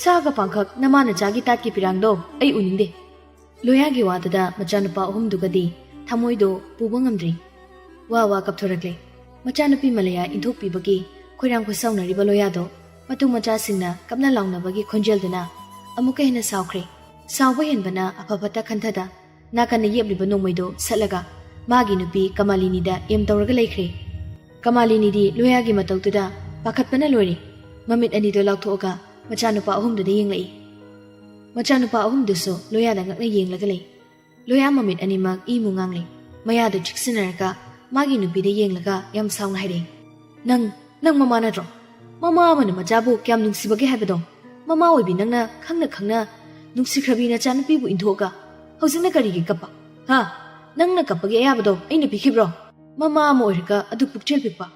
ꯁꯥꯒ ꯄꯥꯡꯈꯛ ꯅꯃꯥ ꯅꯆꯥꯒꯤ ꯇꯥꯠꯀꯤ ꯄꯤꯔꯥꯡꯗꯣ ꯑꯩ ꯎꯅꯤꯡꯗꯦ꯫" ꯂꯣꯌꯥꯒꯤ ꯋꯥꯗꯨꯗ ꯃꯆꯥꯅꯨꯄꯥ ꯑꯍꯨꯝꯗꯨꯒꯗꯤ ꯊꯃꯣꯏꯗꯣ ꯄꯨꯕ ꯉꯝꯗ꯭ꯔꯤ꯫ ꯋꯥ ꯋꯥ ꯀꯞꯊꯣꯔꯛꯂꯦ꯫ ꯃꯆꯥꯅꯨꯄꯤ ꯃꯂꯌꯥ ꯏꯟꯊꯣꯛꯄꯤꯕꯒꯤ ꯈꯣꯏꯔꯥꯡ ꯈꯣꯏꯁꯥꯎꯅꯔꯤꯕ ꯂꯣꯌꯥꯗꯣ ꯃꯇꯨ ꯃꯆꯥꯁꯤꯡꯅ ꯀꯞꯅ ꯂꯥꯎꯅꯕꯒꯤ ꯈꯣꯟꯖꯦꯜꯗꯨꯅ ꯑꯃꯨꯛꯀ ꯍꯦꯟꯅ ꯁꯥꯎꯈ꯭ꯔꯦ꯫ ꯁꯥꯎꯕ ꯍꯦꯟꯕꯅ ꯑꯐ ꯐꯠꯇ ꯈꯟꯊꯗ ꯅꯥꯀꯟꯗ ꯌꯦꯞꯂꯤꯕ ꯅꯣꯡꯃꯩꯗꯣ ꯁꯠꯂꯒ ꯃꯥꯒꯤ ꯅꯨꯄꯤ ꯀꯃꯥꯂꯤꯅꯤꯗ ꯑꯦꯝ ꯇꯧꯔꯒ ꯂꯩꯈ꯭ꯔꯦ꯫ ꯀꯃꯥꯂꯤꯅꯤꯗꯤ ꯂꯣꯌꯥꯒꯤ ꯃꯇꯧꯗꯨꯗ ꯄꯥꯈꯠꯄꯅ ꯂꯣꯏꯔꯦ꯫ ꯃꯃꯤꯠ ꯑꯅꯤꯗꯣ ꯂꯥꯎꯊꯣꯛꯑꯒ ꯃꯆꯥꯅꯨꯄꯥ ꯑꯍꯨꯝꯗꯨꯗ ꯌꯦꯡꯂꯛꯏ꯫ ꯃꯆꯥꯅꯨꯄꯥ ꯑꯍꯨꯝꯗꯨꯁꯨ ꯂꯣꯌꯥꯗ ꯉꯛꯅ ꯌꯦꯡꯂꯒ ꯂꯩ꯫ ꯂꯣꯌꯥ ꯃꯃꯤꯠ ꯑꯅꯤꯃꯛ ꯏꯃꯨ ꯉꯥꯡꯂꯦ꯫ ꯃꯌꯥꯗꯨ ꯆꯤꯛꯁꯤꯟꯅꯔꯒ ꯃꯥꯒꯤ ꯅꯨꯄꯤꯗ ꯌꯦꯡꯂꯒ ꯌꯥꯝ ꯁꯥꯎꯅ ꯍꯥꯏꯔꯛꯏ, "ꯅꯪ, ꯅꯪ ꯃꯃꯥ ꯅꯠꯇ꯭ꯔꯣ? ꯃꯃꯥ ꯑꯃꯅ ꯃꯆꯥꯕꯨ ꯀꯌꯥꯝ ꯅꯨꯡꯁꯤꯕꯒꯦ ꯍꯥꯏꯕꯗꯣ? ꯃꯃꯥ ꯑꯣꯏꯕꯤ ꯅꯪꯅ ꯈꯪꯅ ꯈꯪꯅ ꯅꯨꯡꯁꯤꯈ꯭ꯔꯕꯤ ꯅꯆꯥꯅꯨꯄꯤꯕꯨ ꯏꯟꯊꯣꯛꯑꯒ ꯍꯧꯖꯤꯛꯅ ꯀꯔꯤꯒꯤ ꯀꯞꯄ? ꯍꯥ? ꯅꯪꯅ ꯀꯞꯄꯒꯤ ꯑꯌꯥꯕꯗꯣ ꯑꯩꯅ ꯄꯤꯈꯤꯕ꯭ꯔꯣ? ꯃꯃꯥ ꯑꯃ ꯑꯣꯏꯔꯒ ꯑꯗꯨ ꯄꯨꯛꯆꯦꯜ ꯄꯤꯛꯄ꯫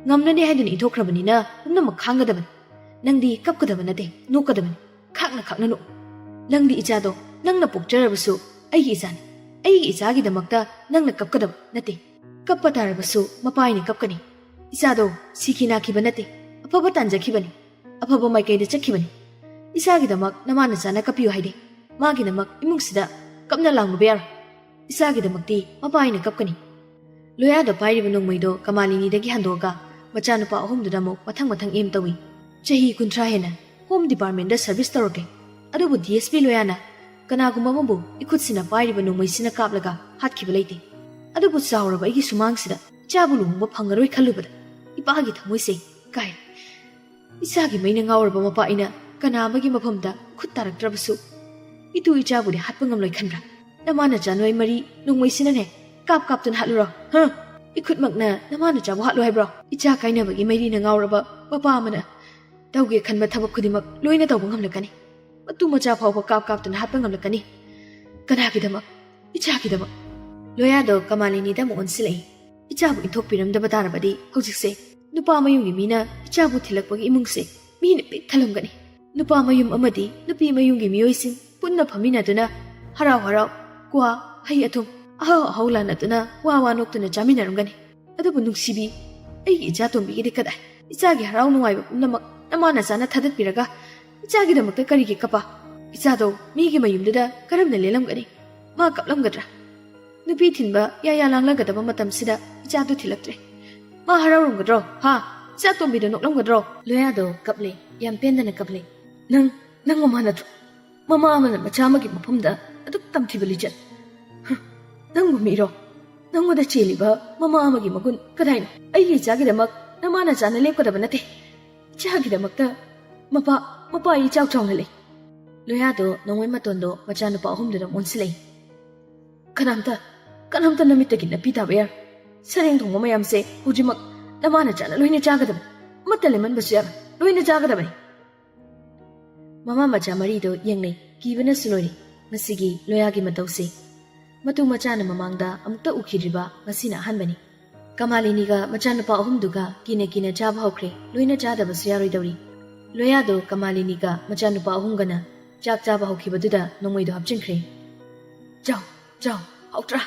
ꯉꯝꯂꯅꯤ ꯍꯥꯏꯗꯨꯅ ꯏꯟꯊꯣꯛꯈ꯭ꯔꯕꯅꯤꯅ ꯄꯨꯝꯅꯃꯛ ꯈꯥꯡꯒꯗꯕꯅꯤ꯫ ꯅꯪꯗꯤ ꯀꯞꯀꯗꯕ ꯅꯠꯇꯦ, ꯅꯣꯛꯀꯗꯕꯅꯤ꯫ ꯈꯥꯛꯅ ꯈꯥꯛꯅ ꯅꯣꯛꯎ꯫ ꯅꯪꯗꯤ ꯏꯆꯥꯗꯣ ꯅꯪꯅ ꯄꯣꯛꯆꯔꯕꯁꯨ ꯑꯩꯒꯤ ꯏꯆꯥꯅꯤ꯫ ꯑꯩꯒꯤ ꯏꯆꯥꯒꯤꯗꯃꯛꯇ ꯅꯪꯅ ꯀꯞꯀꯗꯕ ꯅꯠꯇꯦ꯫ ꯀꯞꯄ ꯇꯥꯔꯕꯁꯨ ꯃꯄꯥ ꯑꯩꯅ ꯀꯞꯀꯅꯤ꯫ ꯏꯆꯥꯗꯣ ꯁꯤꯈꯤ ꯅꯥꯈꯤꯕ ꯅꯠꯇꯦ, ꯑꯐꯕ ꯇꯥꯟꯖꯈꯤꯕꯅꯤ, ꯑꯐꯕ ꯃꯥꯏꯀꯩꯗ ꯆꯠꯈꯤꯕꯅꯤ꯫ ꯏꯆꯥꯒꯤꯗꯃꯛ ꯅꯃꯥ ꯅꯆꯥꯅ ꯀꯞꯄꯤꯌꯨ ꯍꯥꯏꯗꯦ꯫ ꯃꯥꯒꯤꯗꯃꯛ ꯏꯃꯨꯡꯁꯤꯗ ꯀꯞꯅ ꯂꯥꯎꯅꯕ ꯌꯥꯔꯣꯏ꯫ ꯏꯆꯥꯒꯤꯗꯃꯛꯇꯤ ꯃꯄꯥ ꯑꯩꯅ ꯀꯞꯀꯅꯤ꯫" ꯂꯣꯌꯥꯗ ꯄꯥꯏꯔꯤꯕ ꯅꯣꯡꯃꯩꯗꯣ ꯀꯃꯥꯂꯤꯅꯤꯗꯒꯤ ꯍꯟꯗꯣꯛꯑꯒ ꯃꯆꯥꯅꯨꯄꯥ ꯑꯍꯨꯝꯗꯨꯗ ꯑꯃꯨꯛ ꯃꯊꯪ ꯃꯊꯪ ꯑꯦꯝ ꯇꯧꯏ꯫ ꯆꯍꯤ ꯀꯨꯟꯊ꯭ꯔꯥ ꯍꯦꯟꯅ ꯍꯣꯝ ꯗꯤꯄꯥꯔꯠꯃꯦꯟꯗ ꯁꯔꯚꯤꯁ ꯇꯧꯔꯛꯂꯦ꯫ ꯑꯗꯨꯕꯨ ꯗꯤ ꯑꯦꯁ ꯄꯤ ꯂꯣꯌꯥꯅ ꯀꯅꯥꯒꯨꯝꯕ ꯑꯃꯕꯨ ꯏꯈꯨꯠꯁꯤꯅ ꯄꯥꯏꯔꯤꯕ ꯅꯣꯡꯃꯩꯁꯤꯅ ꯀꯥꯞꯂꯒ ꯍꯥꯠꯈꯤꯕ ꯂꯩꯇꯦ꯫ ꯑꯗꯨꯕꯨ ꯆꯥꯎꯔꯕ ꯑꯩꯒꯤ ꯁꯨꯃꯥꯡꯁꯤꯗ ꯏꯆꯥꯕꯨ ꯂꯨꯍꯣꯡꯕ ꯐꯪꯉꯔꯣꯏ ꯈꯜꯂꯨꯕꯗ ꯏꯄꯥꯒꯤ ꯊꯃꯣꯏꯁꯦ ꯀꯥꯏꯔꯦ꯫ ꯏꯆꯥꯒꯤ ꯃꯩꯅ ꯉꯥꯎꯔꯕ ꯃꯄꯥ ꯑꯩꯅ ꯀꯅꯥ ꯑꯃꯒꯤ ꯃꯐꯝꯗ ꯈꯨꯠ ꯇꯥꯔꯛꯇ꯭ꯔꯕꯁꯨ ꯏꯇꯨ ꯏꯆꯥꯕꯨꯗꯤ ꯍꯥꯠꯄ ꯉꯝꯂꯣꯏ ꯈꯟꯕ꯭ꯔꯥ? ꯅꯃꯥ ꯅꯆꯥ ꯅꯣꯏ ꯃꯔꯤ ꯅꯣꯡꯃꯩꯁꯤꯅꯅꯦ ꯀꯥꯞ ꯀꯥꯞꯇꯨꯅ ꯍꯥꯠꯂꯨꯔꯣ, ꯍ? ꯏꯈꯨꯠꯃꯛꯅ ꯅꯃꯥ ꯅꯆꯥꯕꯨ ꯍꯥꯠꯂꯨ ꯍꯥꯏꯕ꯭ꯔꯣ? ꯏꯆꯥ ꯀꯥꯏꯅꯕꯒꯤ ꯃꯩꯔꯤꯅ ꯉꯥꯎꯔꯕ ꯃꯄꯥ ꯑꯃꯅ ꯇꯧꯒꯦ ꯈꯟꯕ ꯊꯕꯛ ꯈꯨꯗꯤꯡꯃꯛ ꯂꯣꯏꯅ ꯇꯧꯕ ꯉꯝꯂꯛꯀꯅꯤ꯫ ꯃꯇꯨ ꯃꯆꯥ ꯐꯥꯎꯕ ꯀꯥꯞ ꯀꯥꯞꯇꯨꯅ ꯍꯥꯠꯄ ꯉꯝꯂꯛꯀꯅꯤ꯫ ꯀꯅꯥꯒꯤꯗꯃꯛ? ꯏꯆꯥꯒꯤꯗꯃꯛ꯫ ꯂꯣꯌꯥꯗꯣ ꯀꯃꯥꯂꯤꯅꯤꯗ ꯑꯃꯨꯛ ꯑꯣꯟꯁꯤꯜꯂꯛꯏ꯫ ꯏꯆꯥꯕꯨ ꯏꯟꯊꯣꯛꯄꯤꯔꯝꯗꯕ ꯇꯥꯔꯕꯗꯤ ꯍꯧꯖꯤꯛꯁꯦ ꯅꯨꯄꯥ ꯃꯌꯨꯝꯒꯤ ꯃꯤꯅ ꯏꯆꯥꯕꯨ ꯊꯤꯜꯂꯛꯄꯒꯤ ꯏꯃꯨꯡꯁꯦ ꯃꯤꯅ ꯄꯤꯛ ꯊꯜꯂꯝꯒꯅꯤ꯫ ꯅꯨꯄꯥ ꯃꯌꯨꯝ ꯑꯃꯗꯤ ꯅꯨꯄꯤ ꯃꯌꯨꯝꯒꯤ ꯃꯤꯑꯣꯏꯁꯤꯡ ꯄꯨꯟꯅ ꯐꯝꯃꯤꯟꯅꯗꯨꯅ ꯍꯔꯥꯎ ꯍꯔꯥꯎ ꯀ꯭ꯋꯥ, ꯍꯩ ꯑꯊꯨꯝ, ꯑꯍꯥꯎ ꯑꯍꯥꯎ ꯂꯥꯟꯅꯗꯨꯅ ꯋꯥ ꯋꯥ ꯅꯣꯛꯇꯨꯅ ꯆꯥꯃꯤꯟꯅꯔꯝꯒꯅꯤ꯫ ꯑꯗꯨꯕꯨ ꯅꯨꯡꯁꯤꯕꯤ, ꯑꯩꯒꯤ ꯏꯆꯥ ꯇꯣꯝꯕꯤꯒꯤꯗꯤ ꯀꯗꯥꯏ? ꯏꯆꯥꯒꯤ ꯍꯔꯥꯎ ꯅꯨꯡꯉꯥꯏꯕ ꯄꯨꯝꯅꯃꯛ ꯅꯃꯥ ꯅꯆꯥꯅ ꯊꯥꯗꯠꯄꯤꯔꯒ ꯏꯆꯥꯒꯤꯗꯃꯛꯇ ꯀꯔꯤꯒꯤ ꯀꯞꯄ? ꯏꯆꯥꯗꯣ ꯃꯤꯒꯤ ꯃꯌꯨꯝꯗꯨꯗ ꯀꯔꯝꯅ ꯂꯦꯜꯂꯝꯒꯅꯤ? ꯃꯥ ꯀꯞꯂꯝꯒꯗ꯭ꯔꯥ? ꯅꯨꯄꯤ ꯊꯤꯟꯕ ꯌꯥꯌꯥ ꯂꯥꯡꯂꯒꯗꯕ ꯃꯇꯝꯁꯤꯗ ꯏꯆꯥꯗꯨ ꯊꯤꯜꯂꯛꯇ꯭ꯔꯦ꯫ ꯃꯥ ꯍꯔꯥꯎꯔꯝꯒꯗ꯭ꯔꯣ? ꯍꯥ? ꯏꯆꯥ ꯇꯣꯝꯕꯤꯗꯣ ꯅꯣꯛꯂꯝꯒꯗ꯭ꯔꯣ? ꯂꯣꯌꯥꯗꯣ ꯀꯞꯂꯦ, ꯌꯥꯝ ꯄꯦꯟꯗꯅ ꯀꯞꯂꯦ꯫ "ꯅꯪ, ꯅꯪ ꯃꯃꯥ ꯅꯠꯇ꯭ꯔꯣ? ꯃꯃꯥ ꯑꯃꯅ ꯃꯆꯥ ꯑꯃꯒꯤ ꯃꯐꯝꯗ ꯑꯗꯨꯛ ꯇꯝꯊꯤꯕ ꯂꯤꯆꯠ꯫ ꯍ, ꯅꯪꯕꯨ ꯃꯤꯔꯣ? ꯅꯪꯉꯣꯟꯗ ꯆꯦꯜꯂꯤꯕ ꯃꯃꯥ ꯑꯃꯒꯤ ꯃꯒꯨꯟ ꯀꯗꯥꯏꯅꯣ? ꯑꯩꯒꯤ ꯏꯆꯥꯒꯤꯗꯃꯛ ꯅꯃꯥꯅ ꯆꯥꯅ ꯂꯦꯞꯀꯗꯕ ꯅꯠꯇꯦ꯫ ꯏꯆꯥꯒꯤꯗꯃꯛꯇ ꯃꯄꯥ, ꯃꯄꯥ ꯑꯩ ꯏꯆꯥꯎ ꯆꯥꯎꯅ ꯂꯩ꯫ ꯂꯣꯌꯥꯗꯣ ꯅꯣꯡꯃꯩ ꯃꯇꯣꯟꯗꯣ ꯃꯆꯥꯅꯨꯄꯥ ꯑꯍꯨꯝꯗꯨꯗ ꯑꯣꯟꯁꯤꯜꯂꯛꯏ꯫ "ꯀꯅꯥꯝꯇ, ꯀꯅꯥꯝꯇ ꯅꯃꯤꯠꯇꯒꯤ ꯅꯞꯄꯤ ꯇꯥꯕ ꯌꯥꯔꯣꯏ꯫ ꯁꯔꯦꯡ ꯊꯣꯡꯕ ꯃꯌꯥꯝꯁꯦ ꯍꯧꯖꯤꯛꯃꯛ ꯅꯃꯥꯅ ꯆꯥꯅ ꯂꯣꯏꯅ ꯆꯥꯒꯗꯕ꯫ ꯑꯃꯠꯇ ꯂꯦꯝꯍꯟꯕꯁꯨ ꯌꯥꯔꯣꯏ꯫ ꯂꯣꯏꯅ ꯆꯥꯒꯗꯕꯅꯤ꯫" ꯃꯃꯥ ꯃꯆꯥ ꯃꯔꯤꯗꯣ ꯌꯦꯡꯅꯩ꯫ ꯀꯤꯕꯅꯁꯨ ꯂꯣꯏꯔꯦ꯫ ꯃꯁꯤꯒꯤ ꯂꯣꯌꯥꯒꯤ ꯃꯇꯧꯁꯦ ꯃꯇꯨ ꯃꯆꯥꯅ ꯃꯃꯥꯡꯗ ꯑꯃꯨꯛꯇ ꯎꯈꯤꯗ꯭ꯔꯤꯕ ꯉꯁꯤꯅ ꯑꯍꯥꯟꯕꯅꯤ꯫ ꯀꯃꯥꯂꯤꯅꯤꯒ ꯃꯆꯥꯅꯨꯄꯥ ꯑꯍꯨꯝꯗꯨꯒ ꯀꯤꯅ ꯀꯤꯅ ꯆꯥꯕ ꯍꯧꯈ꯭ꯔꯦ꯫ ꯂꯣꯏꯅ ꯆꯥꯗꯕꯁꯨ ꯌꯥꯔꯣꯏꯗꯧꯔꯤ꯫ ꯂꯣꯌꯥꯗꯣ ꯀꯃꯥꯂꯤꯅꯤꯒ ꯃꯆꯥꯅꯨꯄꯥ ꯑꯍꯨꯝꯒꯅ ꯆꯥꯛ ꯆꯥꯕ ꯍꯧꯈꯤꯕꯗꯨꯗ ꯅꯣꯡꯃꯩꯗꯣ ꯍꯥꯞꯆꯤꯟꯈ꯭ꯔꯦ꯫ "ꯆꯥꯎ, ꯆꯥꯎ, ꯍꯥꯎꯇ꯭ꯔꯥ?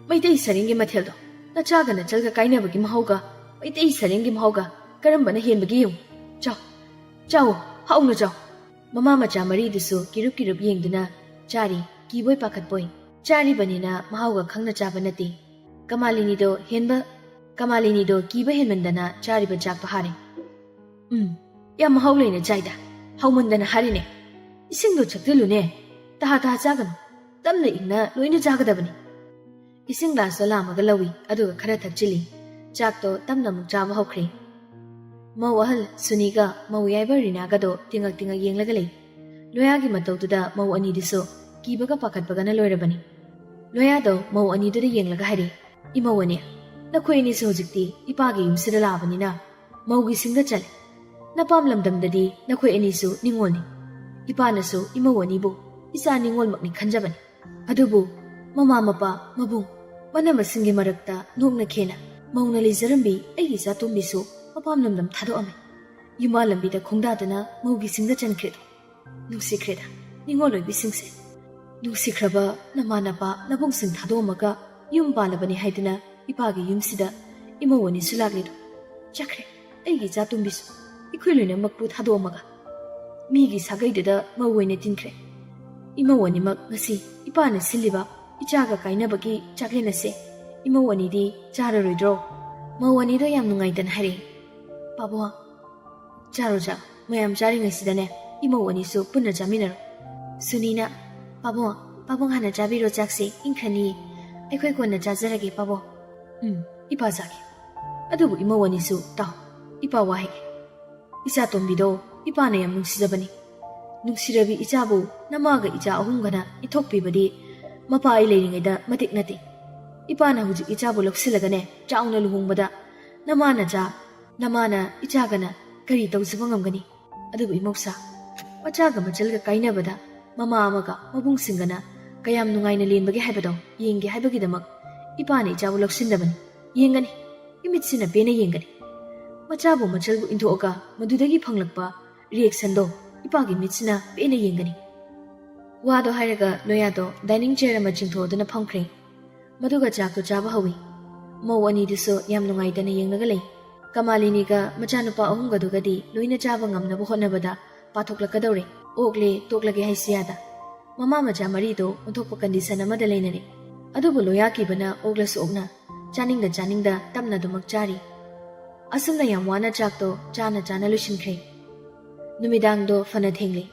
ꯃꯩꯇꯩ ꯁꯔꯦꯡꯒꯤ ꯃꯊꯦꯜꯗꯣ ꯅꯆꯥꯒ ꯅꯆꯜꯒ ꯀꯥꯏꯅꯕꯒꯤ ꯃꯍꯥꯎꯒ ꯃꯩꯇꯩ ꯁꯔꯦꯡꯒꯤ ꯃꯍꯥꯎꯒ ꯀꯔꯝꯕꯅ ꯍꯦꯟꯕꯒꯦ ꯌꯦꯡꯉꯨ꯫ ꯆꯥꯎ, ꯆꯥꯎ, ꯍꯥꯎꯅ ꯆꯥꯎ꯫" ꯃꯃꯥ ꯃꯆꯥ ꯃꯔꯤꯗꯨꯁꯨ ꯀꯤꯔꯨꯞ ꯀꯤꯔꯨꯞ ꯌꯦꯡꯗꯨꯅ ꯆꯥꯔꯤ꯫ ꯀꯤꯕꯣꯏ ꯄꯥꯈꯠꯄꯣꯏ꯫ ꯆꯥꯔꯤꯕꯅꯤꯅ ꯃꯍꯥꯎꯒ ꯈꯪꯅ ꯆꯥꯕ ꯅꯠꯇꯦ꯫ ꯀꯃꯥꯂꯤꯅꯤꯗꯣ ꯍꯦꯟꯕ, ꯀꯃꯥꯂꯤꯅꯤꯗꯣ ꯀꯤꯕ ꯍꯦꯟꯃꯟꯗꯅ ꯆꯥꯔꯤꯕ ꯆꯥꯛꯇꯣ ꯍꯥꯔꯦ꯫ "ꯎꯝ, ꯌꯥꯝ ꯃꯍꯥꯎ ꯂꯩꯅ ꯆꯥꯏꯗ꯫ ꯍꯥꯎꯃꯟꯗꯅ ꯍꯥꯔꯤꯅꯦ꯫ ꯏꯁꯤꯡꯗꯣ ꯊꯛꯆꯤꯜꯂꯨꯅꯦ꯫ ꯇꯍꯥ ꯇꯍꯥ ꯆꯥꯒꯅꯨ꯫ ꯇꯞꯅ ꯏꯪꯅ ꯂꯣꯏꯅ ꯆꯥꯒꯗꯕꯅꯤ꯫" ꯏꯁꯤꯡ ꯒ꯭ꯂꯥꯁꯇꯣ ꯂꯥꯝꯃꯒ ꯂꯧꯏ, ꯑꯗꯨꯒ ꯈꯔ ꯊꯛꯆꯤꯜꯂꯤ꯫ ꯆꯥꯛꯇꯣ ꯇꯞꯅ ꯑꯃꯨꯛ ꯆꯥꯕ ꯍꯧꯈ꯭ꯔꯦ꯫ ꯃꯧ ꯑꯍꯜ ꯁꯨꯅꯤꯒ ꯃꯧ ꯌꯥꯏꯕ ꯔꯤꯅꯥꯒꯗꯣ ꯇꯤꯉꯛ ꯇꯤꯉꯛ ꯌꯦꯡꯂꯒ ꯂꯩ꯫ ꯂꯣꯌꯥꯒꯤ ꯃꯇꯧꯗꯨꯗ ꯃꯧ ꯑꯅꯤꯗꯨꯁꯨ ꯀꯤꯕꯒ ꯄꯥꯈꯠꯄꯒꯅ ꯂꯣꯏꯔꯕꯅꯤ꯫ ꯂꯣꯌꯥꯗꯣ ꯃꯧ ꯑꯅꯤꯗꯨꯗ ꯌꯦꯡꯂꯒ ꯍꯥꯏꯔꯦ, "ꯏꯃꯧ ꯑꯅꯤ, ꯅꯈꯣꯏ ꯑꯅꯤꯁꯨ ꯍꯧꯖꯤꯛꯇꯤ ꯏꯄꯥꯒꯤ ꯌꯨꯝꯁꯤꯗ ꯂꯥꯛꯑꯕꯅꯤꯅ ꯃꯧꯒꯤ ꯁꯤꯡꯗ ꯆꯜꯂꯦ꯫ ꯅꯄꯥꯝ ꯂꯝꯗꯝꯗꯗꯤ ꯅꯈꯣꯏ ꯑꯅꯤꯁꯨ ꯅꯤꯉꯣꯜꯅꯤ꯫ ꯏꯄꯥꯅꯁꯨ ꯏꯃꯧ ꯑꯅꯤꯕꯨ ꯏꯆꯥ ꯅꯤꯉꯣꯜꯃꯛꯅꯤ ꯈꯟꯖꯕꯅꯤ꯫ ꯑꯗꯨꯕꯨ ꯃꯃꯥ ꯃꯄꯥ, ꯃꯕꯨꯡ, ꯃꯅꯝꯃꯁꯤꯡꯒꯤ ꯃꯔꯛꯇ ꯅꯣꯛꯅ ꯈꯦꯅ ꯃꯧꯅ ꯂꯩꯖꯔꯝꯕꯤ ꯑꯩꯒꯤ ꯏꯆꯥ ꯇꯣꯝꯕꯤꯁꯨ ꯃꯄꯥꯝ ꯂꯝꯗꯝ ꯊꯥꯗꯣꯛꯑꯝꯃꯤ꯫ ꯌꯨꯝꯕꯥꯜ ꯂꯝꯕꯤꯗ ꯈꯣꯡꯗꯥꯗꯨꯅ ꯃꯧꯒꯤ ꯁꯤꯡꯗ ꯆꯟꯈ꯭ꯔꯦꯗꯣ꯫ ꯅꯨꯡꯁꯤꯈ꯭ꯔꯦꯗ ꯅꯤꯉꯣꯜ ꯑꯣꯏꯕꯤꯁꯤꯡꯁꯦ꯫ ꯅꯨꯡꯁꯤꯈ꯭ꯔꯕ ꯅꯃꯥ ꯅꯄꯥ ꯅꯕꯨꯡꯁꯤꯡ ꯊꯥꯗꯣꯛꯑꯝꯃꯒ ꯌꯨꯝ ꯄꯥꯜꯂꯕꯅꯤ ꯍꯥꯏꯗꯨꯅ ꯏꯄꯥꯒꯤ ꯌꯨꯝꯁꯤꯗ ꯏꯃꯧ ꯑꯅꯤꯁꯨ ꯂꯥꯛꯂꯤꯗꯣ꯫ ꯆꯠꯈ꯭ꯔꯦ ꯑꯩꯒꯤ ꯏꯆꯥ ꯇꯣꯝꯕꯤꯁꯨ, ꯑꯩꯈꯣꯏ ꯂꯣꯏꯅꯃꯛꯄꯨ ꯊꯥꯗꯣꯛꯑꯝꯃꯒ꯫ ꯃꯤꯒꯤ ꯁꯥꯒꯩꯗꯨꯗ ꯃꯧ ꯑꯣꯏꯅ ꯇꯤꯟꯈ꯭ꯔꯦ꯫ ꯏꯃꯧ ꯑꯅꯤꯃꯛ ꯉꯁꯤ ꯏꯄꯥꯅ ꯁꯤꯜꯂꯤꯕ ꯏꯆꯥꯒ ꯀꯥꯏꯅꯕꯒꯤ ꯆꯥꯛꯂꯦꯟ ꯑꯁꯦ ꯏꯃꯧ ꯑꯅꯤꯗꯤ ꯆꯥꯔꯔꯣꯏꯗ꯭ꯔꯣ?" ꯃꯧ ꯑꯅꯤꯗꯣ ꯌꯥꯝ ꯅꯨꯡꯉꯥꯏꯇꯅ ꯍꯥꯏꯔꯛꯏ, "ꯄꯥꯕꯨꯡ, ꯆꯥꯔꯣ ꯆꯥꯔꯣ, ꯃꯌꯥꯝ ꯆꯥꯔꯤꯉꯩꯁꯤꯗꯅꯦ ꯏꯃꯧ ꯑꯅꯤꯁꯨ ꯄꯨꯟꯅ ꯆꯥꯃꯤꯟꯅꯔꯣ꯫" ꯁꯨꯅꯤꯅ, "ꯄꯥꯕꯨꯡ, ꯄꯥꯕꯨꯡ ꯍꯥꯟꯅ ꯆꯥꯕꯤꯔꯣ, ꯆꯥꯛꯁꯦ ꯏꯪꯈ꯭ꯔꯅꯤꯌꯦ꯫ ꯑꯩꯈꯣꯏ ꯀꯣꯟꯅ ꯆꯥꯖꯔꯒꯦ, ꯄꯥꯕꯣꯛ꯫ ꯎꯝ, ꯏꯄꯥ ꯆꯥꯒꯦ꯫ ꯑꯗꯨꯕꯨ ꯏꯃꯧ ꯑꯅꯤꯁꯨ ꯇꯥꯎ, ꯏꯄꯥ ꯋꯥ ꯍꯥꯏꯒꯦ꯫ ꯏꯆꯥ ꯇꯣꯝꯕꯤꯗꯣ ꯏꯄꯥꯅ ꯌꯥꯝ ꯅꯨꯡꯁꯤꯖꯕꯅꯤ꯫ ꯅꯨꯡꯁꯤꯔꯕꯤ ꯏꯆꯥꯕꯨ ꯅꯃꯥꯒ ꯏꯆꯥ ꯑꯍꯨꯝꯒꯅ ꯏꯟꯊꯣꯛꯄꯤꯕꯗꯤ ꯃꯄꯥ ꯑꯩ ꯂꯩꯔꯤꯉꯩꯗ ꯃꯇꯤꯛ ꯅꯠꯇꯦ꯫ ꯏꯄꯥꯅ ꯍꯧꯖꯤꯛ ꯏꯆꯥꯕꯨ ꯂꯧꯁꯤꯜꯂꯒꯅꯦ, ꯆꯥꯎꯅ ꯂꯨꯍꯣꯡꯕꯗ ꯅꯃꯥ ꯅꯆꯥ, ꯅꯃꯥꯅ ꯏꯆꯥꯒꯅ ꯀꯔꯤ ꯇꯧꯖꯕ ꯉꯝꯒꯅꯤ? ꯑꯗꯨꯕꯨ ꯏꯃꯧꯁꯥ, ꯃꯆꯥꯒ ꯃꯆꯜꯒ ꯀꯥꯏꯅꯕꯗ ꯃꯃꯥ ꯑꯃꯒ ꯃꯕꯨꯡꯁꯤꯡꯒꯅ ꯀꯌꯥꯝ ꯅꯨꯡꯉꯥꯏꯅ ꯂꯦꯟꯕꯒꯦ ꯍꯥꯏꯕꯗꯣ ꯌꯦꯡꯒꯦ ꯍꯥꯏꯕꯒꯤꯗꯃꯛ ꯏꯄꯥꯅ ꯏꯆꯥꯕꯨ ꯂꯧꯁꯤꯟꯗꯕꯅꯤ꯫ ꯌꯦꯡꯒꯅꯤ, ꯏꯃꯤꯠꯁꯤꯅ ꯄꯦꯟꯅ ꯌꯦꯡꯒꯅꯤ꯫ ꯃꯆꯥꯕꯨ ꯃꯆꯜꯕꯨ ꯏꯟꯊꯣꯛꯑꯒ ꯃꯗꯨꯗꯒꯤ ꯐꯪꯂꯛꯄ ꯔꯤꯌꯦꯛꯁꯟꯗꯣ ꯏꯄꯥꯒꯤ ꯃꯤꯠꯁꯤꯅ ꯄꯦꯟꯅ ꯌꯦꯡꯒꯅꯤ꯫ ꯋꯥꯗꯣ ꯍꯥꯏꯔꯒ ꯂꯣꯌꯥꯗꯣ ꯗꯥꯏꯅꯤꯡ ꯆꯤꯌꯔ ꯑꯃ ꯆꯤꯡꯊꯣꯛꯗꯨꯅ ꯐꯝꯈ꯭ꯔꯦ꯫ ꯃꯗꯨꯒ ꯆꯥꯛꯇꯣ ꯆꯥꯕ ꯍꯧꯏ꯫ ꯃꯧ ꯑꯅꯤꯗꯨꯁꯨ ꯌꯥꯝ ꯅꯨꯡꯉꯥꯏꯇꯅ ꯌꯦꯡꯂꯒ ꯂꯩ꯫ ꯀꯃꯥꯂꯤꯅꯤꯒ ꯃꯆꯥꯅꯨꯄꯥ ꯑꯍꯨꯝꯒꯗꯨꯒꯗꯤ ꯂꯣꯏꯅ ꯆꯥꯕ ꯉꯝꯅꯕ ꯍꯣꯠꯅꯕꯗ ꯄꯥꯊꯣꯛꯂꯛꯀꯗꯧꯔꯦ꯫ ꯑꯣꯛꯂꯦ ꯇꯣꯛꯂꯒꯦ ꯍꯥꯏꯁꯤ ꯌꯥꯗ꯫ ꯃꯃꯥ ꯃꯆꯥ ꯃꯔꯤꯗꯣ ꯑꯣꯟꯊꯣꯛꯄ ꯀꯟꯗꯤꯁꯟ ꯑꯃꯗ ꯂꯩꯅꯔꯦ꯫ ꯑꯗꯨꯕꯨ ꯂꯣꯌꯥ ꯀꯤꯕꯅ ꯑꯣꯛꯂꯁꯨ ꯑꯣꯛꯅ, ꯆꯥꯅꯤꯡꯗ ꯆꯥꯅꯤꯡꯗ ꯇꯞꯅ ꯑꯗꯨꯃꯛ ꯆꯥꯔꯤ꯫ ꯑꯁꯨꯝꯅ ꯌꯥꯝ ꯋꯥꯅ ꯆꯥꯛꯇꯣ ꯆꯥꯅ ꯆꯥꯅ ꯂꯣꯏꯁꯤꯟꯈ꯭ꯔꯦ꯫ ꯅꯨꯃꯤꯗꯥꯡꯗꯣ ꯐꯅ ꯊꯦꯡꯂꯦ꯫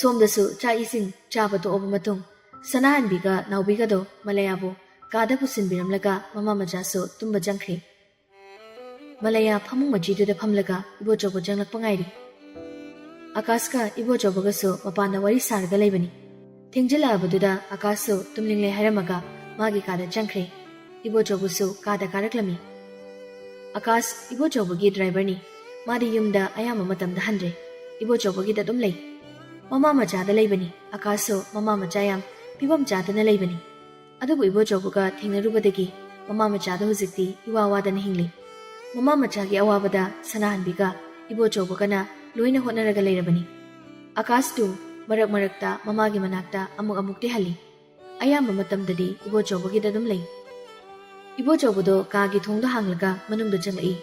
ꯁꯣꯝꯗꯁꯨ ꯆꯥꯛ ꯏꯁꯤꯡ ꯆꯥꯕ ꯇꯣꯛꯑꯕ ꯃꯇꯨꯡ ꯁꯅꯥꯍꯟꯕꯤꯒ ꯅꯥꯎꯕꯤꯒꯗꯣ ꯃꯂꯌꯥꯕꯨ ꯀꯥꯗ ꯄꯨꯁꯤꯟꯕꯤꯔꯝꯂꯒ ꯃꯃꯥ ꯃꯆꯥꯁꯨ ꯇꯨꯝꯕ ꯆꯪꯈ꯭ꯔꯦ꯫ ꯃꯂꯌꯥ ꯐꯃꯨꯡ ꯃꯆꯤꯗꯨꯗ ꯐꯝꯂꯒ ꯏꯕꯣꯆꯧꯕ ꯆꯪꯂꯛꯄ ꯉꯥꯏꯔꯤ꯫ ꯑꯀꯥꯁꯀ ꯏꯕꯣꯆꯧꯕꯒꯁꯨ ꯃꯄꯥꯟꯗ ꯋꯥꯔꯤ ꯁꯥꯔꯒ ꯂꯩꯕꯅꯤ꯫ ꯊꯦꯡꯖꯤꯜꯂꯛꯑꯕꯗꯨꯗ ꯑꯀꯥꯁꯁꯨ ꯇꯨꯝꯅꯤꯡꯂꯦ ꯍꯥꯏꯔꯝꯃꯒ ꯃꯥꯒꯤ ꯀꯥꯗ ꯆꯪꯈ꯭ꯔꯦ꯫ ꯏꯕꯣꯆꯧꯕꯁꯨ ꯀꯥꯗ ꯀꯥꯔꯛꯂꯝꯃꯤ꯫ ꯑꯀꯥꯁ ꯏꯕꯣꯆꯧꯕꯒꯤ ꯗ꯭ꯔꯥꯏꯚꯔꯅꯤ꯫ ꯃꯥꯗꯤ ꯌꯨꯝꯗ ꯑꯌꯥꯝꯕ ꯃꯇꯝꯗ ꯍꯟꯗ꯭ꯔꯦ꯫ ꯏꯕꯣꯆꯧꯕꯒꯤꯗ ꯑꯗꯨꯝ ꯂꯩ꯫ ꯃꯃꯥ ꯃꯆꯥꯗ ꯂꯩꯕꯅꯤ꯫ ꯑꯀꯥꯁꯁꯨ ꯃꯃꯥ ꯃꯆꯥ ꯌꯥꯝ ꯐꯤꯕꯝ ꯆꯥꯗꯅ ꯂꯩꯕꯅꯤ꯫ ꯑꯗꯨꯕꯨ ꯏꯕꯣꯆꯧꯕꯒ ꯊꯦꯡꯅꯔꯨꯕꯗꯒꯤ ꯃꯃꯥ ꯃꯆꯥꯗꯣ ꯍꯧꯖꯤꯛꯇꯤ ꯏꯋꯥ ꯋꯥꯗꯅ ꯍꯤꯡꯂꯤ꯫ ꯃꯃꯥ ꯃꯆꯥꯒꯤ ꯑꯋꯥꯕꯗ ꯁꯅꯥꯍꯟꯕꯤꯒ ꯏꯕꯣꯆꯧꯕꯒꯅ ꯂꯣꯏꯅ ꯍꯣꯠꯅꯔꯒ ꯂꯩꯔꯕꯅꯤ꯫ ꯑꯀꯥꯁꯇꯨ ꯃꯔꯛ ꯃꯔꯛꯇ ꯃꯃꯥꯒꯤ ꯃꯅꯥꯛꯇ ꯑꯃꯨꯛ ꯑꯃꯨꯛꯇꯤ ꯍꯜꯂꯤ꯫ ꯑꯌꯥꯝꯕ ꯃꯇꯝꯗꯗꯤ ꯏꯕꯣꯆꯧꯕꯒꯤꯗ ꯑꯗꯨꯝ ꯂꯩ꯫ ꯏꯕꯣꯆꯧꯕꯗꯣ ꯀꯥꯒꯤ ꯊꯣꯡꯗꯣ ꯍꯥꯡꯂꯒ ꯃꯅꯨꯡꯗ ꯆꯪꯂꯛꯏ꯫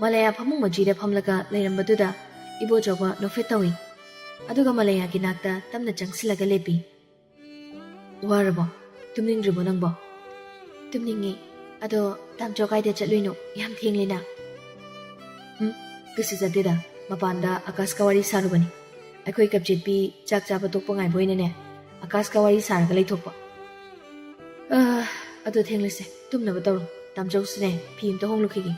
ꯃꯂꯌꯥ ꯐꯃꯨꯡ ꯃꯆꯤꯗ ꯐꯝꯂꯒ ꯂꯩꯔꯝꯕꯗꯨꯗ ꯏꯕꯣꯆꯧꯕ ꯅꯣꯛꯐꯦꯠ ꯇꯧꯏ꯫ ꯑꯗꯨꯒ ꯃꯂꯌꯥꯒꯤ ꯅꯥꯛꯇ ꯇꯞꯅ ꯆꯪꯁꯤꯜꯂꯒ ꯂꯦꯞꯄꯤ꯫ "ꯋꯥꯔꯕꯣ? ꯇꯨꯝꯅꯤꯡꯗ꯭ꯔꯤꯕꯣ ꯅꯪꯕꯣ?" "ꯇꯨꯝꯅꯤꯡꯉꯤ꯫ ꯑꯗꯣ ꯇꯥꯝꯆꯧ ꯀꯥꯏꯗ ꯆꯠꯂꯨꯏꯅꯣ? ꯌꯥꯝ ꯊꯦꯡꯂꯦꯅ?" "ꯎꯝ, ꯀꯩꯁꯨ ꯆꯠꯇꯦꯗ꯫ ꯃꯄꯥꯟꯗ ꯑꯀꯥꯁꯀ ꯋꯥꯔꯤ ꯁꯥꯔꯨꯕꯅꯤ꯫ ꯑꯩꯈꯣꯏ ꯀꯞꯆꯦꯠꯄꯤ ꯆꯥꯛ ꯆꯥꯕ ꯇꯣꯛꯄ ꯉꯥꯏꯕ ꯑꯣꯏꯅꯅꯦ, ꯑꯀꯥꯁꯀ ꯋꯥꯔꯤ ꯁꯥꯔꯒ ꯂꯩꯊꯣꯛꯄ꯫" ꯑ, ꯑꯗꯣ ꯊꯦꯡꯂꯁꯦ, ꯇꯨꯝꯅꯕ ꯇꯧꯔꯣ꯫ ꯇꯥꯝꯆꯧꯁꯨꯅꯦ, ꯐꯤ ꯑꯝꯇ ꯍꯣꯡꯂꯨꯈꯤꯒꯦ꯫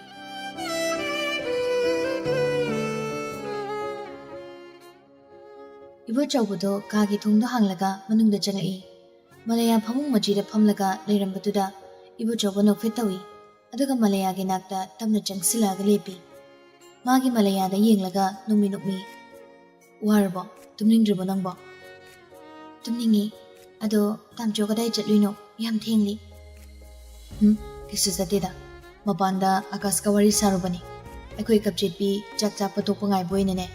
ꯏꯕꯣꯆꯧꯕꯗꯣ ꯀꯥꯒꯤ ꯊꯣꯡꯗꯣ ꯍꯥꯡꯂꯒ ꯃꯅꯨꯡꯗ ꯆꯪꯂꯛꯏ꯫ ꯃꯂꯌꯥ ꯐꯃꯨꯡ ꯃꯆꯤꯗ ꯐꯝꯂꯒ ꯂꯩꯔꯝꯕꯗꯨꯗ ꯏꯕꯣꯆꯧꯕ ꯅꯣꯛꯐꯦꯠ ꯇꯧꯏ꯫ ꯑꯗꯨꯒ ꯃꯂꯌꯥꯒꯤ ꯅꯥꯛꯇ ꯇꯞꯅ ꯆꯪꯁꯤꯜꯂꯛꯑꯒ ꯂꯦꯞꯄꯤ꯫ ꯃꯥꯒꯤ ꯃꯂꯌꯥꯗ ꯌꯦꯡꯂꯒ ꯅꯣꯛꯃꯤ ꯅꯣꯛꯃꯤ, "ꯋꯥꯔꯕꯣ? ꯇꯨꯝꯅꯤꯡꯗ꯭ꯔꯤꯕꯣ ꯅꯪꯕꯣ?" "ꯇꯨꯝꯅꯤꯡꯉꯤ꯫ ꯑꯗꯣ ꯇꯥꯝꯆꯧ ꯀꯗꯥꯏ ꯆꯠꯂꯨꯏꯅꯣ? ꯌꯥꯝ ꯊꯦꯡꯂꯤ꯫" "ꯎꯝ, ꯀꯩꯁꯨ ꯆꯠꯇꯦꯗ꯫ ꯃꯄꯥꯟꯗ ꯑꯀꯥꯁꯀ ꯋꯥꯔꯤ ꯁꯥꯔꯨꯕꯅꯤ꯫ ꯑꯩꯈꯣꯏ ꯀꯞꯆꯦꯠꯄꯤ ꯆꯥꯛ ꯆꯥꯕ ꯇꯣꯛꯄ ꯉꯥꯏꯕ ꯑꯣꯏꯅꯅꯦ,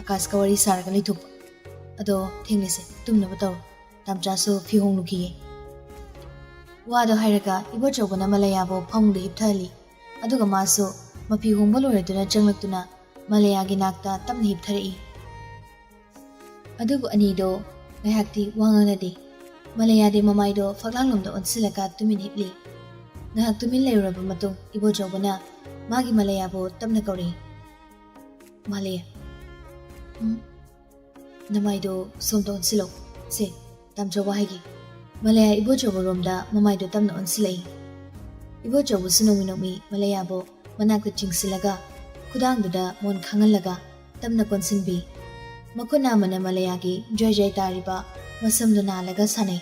ꯑꯀꯥꯁꯀ ꯋꯥꯔꯤ ꯁꯥꯔꯒ ꯂꯩꯊꯣꯛꯄ꯫ ꯑꯗꯣ ꯊꯦꯡꯂꯁꯦ, ꯇꯨꯝꯅꯕ ꯇꯧꯔꯣ꯫ ꯇꯥꯝꯆꯥꯁꯨ ꯐꯤ ꯍꯣꯡꯂꯨꯈꯤꯒꯦ꯫" ꯋꯥꯗꯣ ꯍꯥꯏꯔꯒ ꯏꯕꯣꯆꯧꯕꯅ ꯃꯂꯌꯥꯕꯨ ꯐꯃꯨꯡꯗ ꯍꯤꯞꯊꯍꯜꯂꯤ꯫ ꯑꯗꯨꯒ ꯃꯥꯁꯨ ꯃꯐꯤ ꯍꯣꯡꯕ ꯂꯣꯏꯔꯗꯨꯅ ꯆꯪꯂꯛꯇꯨꯅ ꯃꯂꯌꯥꯒꯤ ꯅꯥꯛꯇ ꯇꯞꯅ ꯍꯤꯞꯊꯔꯛꯏ꯫ ꯑꯗꯨꯕꯨ ꯑꯅꯤꯗꯣ ꯉꯥꯏꯍꯥꯛꯇꯤ ꯋꯥ ꯉꯥꯡꯅꯗꯦ꯫ ꯃꯂꯌꯥꯗꯤ ꯃꯃꯥꯏꯗꯣ ꯐꯛꯂꯥꯡꯂꯣꯝꯗ ꯑꯣꯟꯁꯤꯜꯂꯒ ꯇꯨꯃꯤꯟ ꯍꯤꯞꯂꯤ꯫ ꯉꯥꯏꯍꯥꯛ ꯇꯨꯃꯤꯟ ꯂꯩꯔꯨꯔꯕ ꯃꯇꯨꯡ ꯏꯕꯣꯆꯧꯕꯅ ꯃꯥꯒꯤ ꯃꯂꯌꯥꯕꯨ ꯇꯞꯅ ꯀꯧꯔꯛꯏ꯫ "ꯃꯥꯂꯦ꯫" "ꯎꯝ?" "ꯅꯃꯥꯏꯗꯣ ꯁꯣꯝꯗ ꯑꯣꯟꯁꯤꯜꯂꯣ꯫ ꯁꯦ, ꯇꯥꯝꯆꯧꯕ ꯍꯥꯏꯒꯦ꯫" ꯃꯂꯌꯥ ꯏꯕꯣꯆꯧꯕꯔꯣꯝꯗ ꯃꯃꯥꯏꯗꯣ ꯇꯞꯅ ꯑꯣꯟꯁꯤꯜꯂꯛꯏ꯫ ꯏꯕꯣꯆꯧꯕꯁꯨ ꯅꯣꯡꯃꯤ ꯅꯣꯡꯃꯤ ꯃꯂꯌꯥꯕꯨ ꯃꯅꯥꯛꯇ ꯆꯤꯡꯁꯤꯜꯂꯒ ꯈꯨꯗꯥꯡꯗꯨꯗ ꯃꯣꯟ ꯈꯥꯡꯍꯜꯂꯒ ꯇꯞꯅ ꯀꯣꯟꯁꯤꯟꯕꯤ꯫ ꯃꯈꯨꯠ ꯅꯥꯝꯃꯅ ꯃꯂꯌꯥꯒꯤ ꯖ꯭ꯋꯥꯏ ꯖ꯭ꯋꯥꯏ ꯇꯥꯔꯤꯕ ꯃꯁꯝꯗꯨ ꯅꯥꯜꯂꯒ ꯁꯥꯟꯅꯩ꯫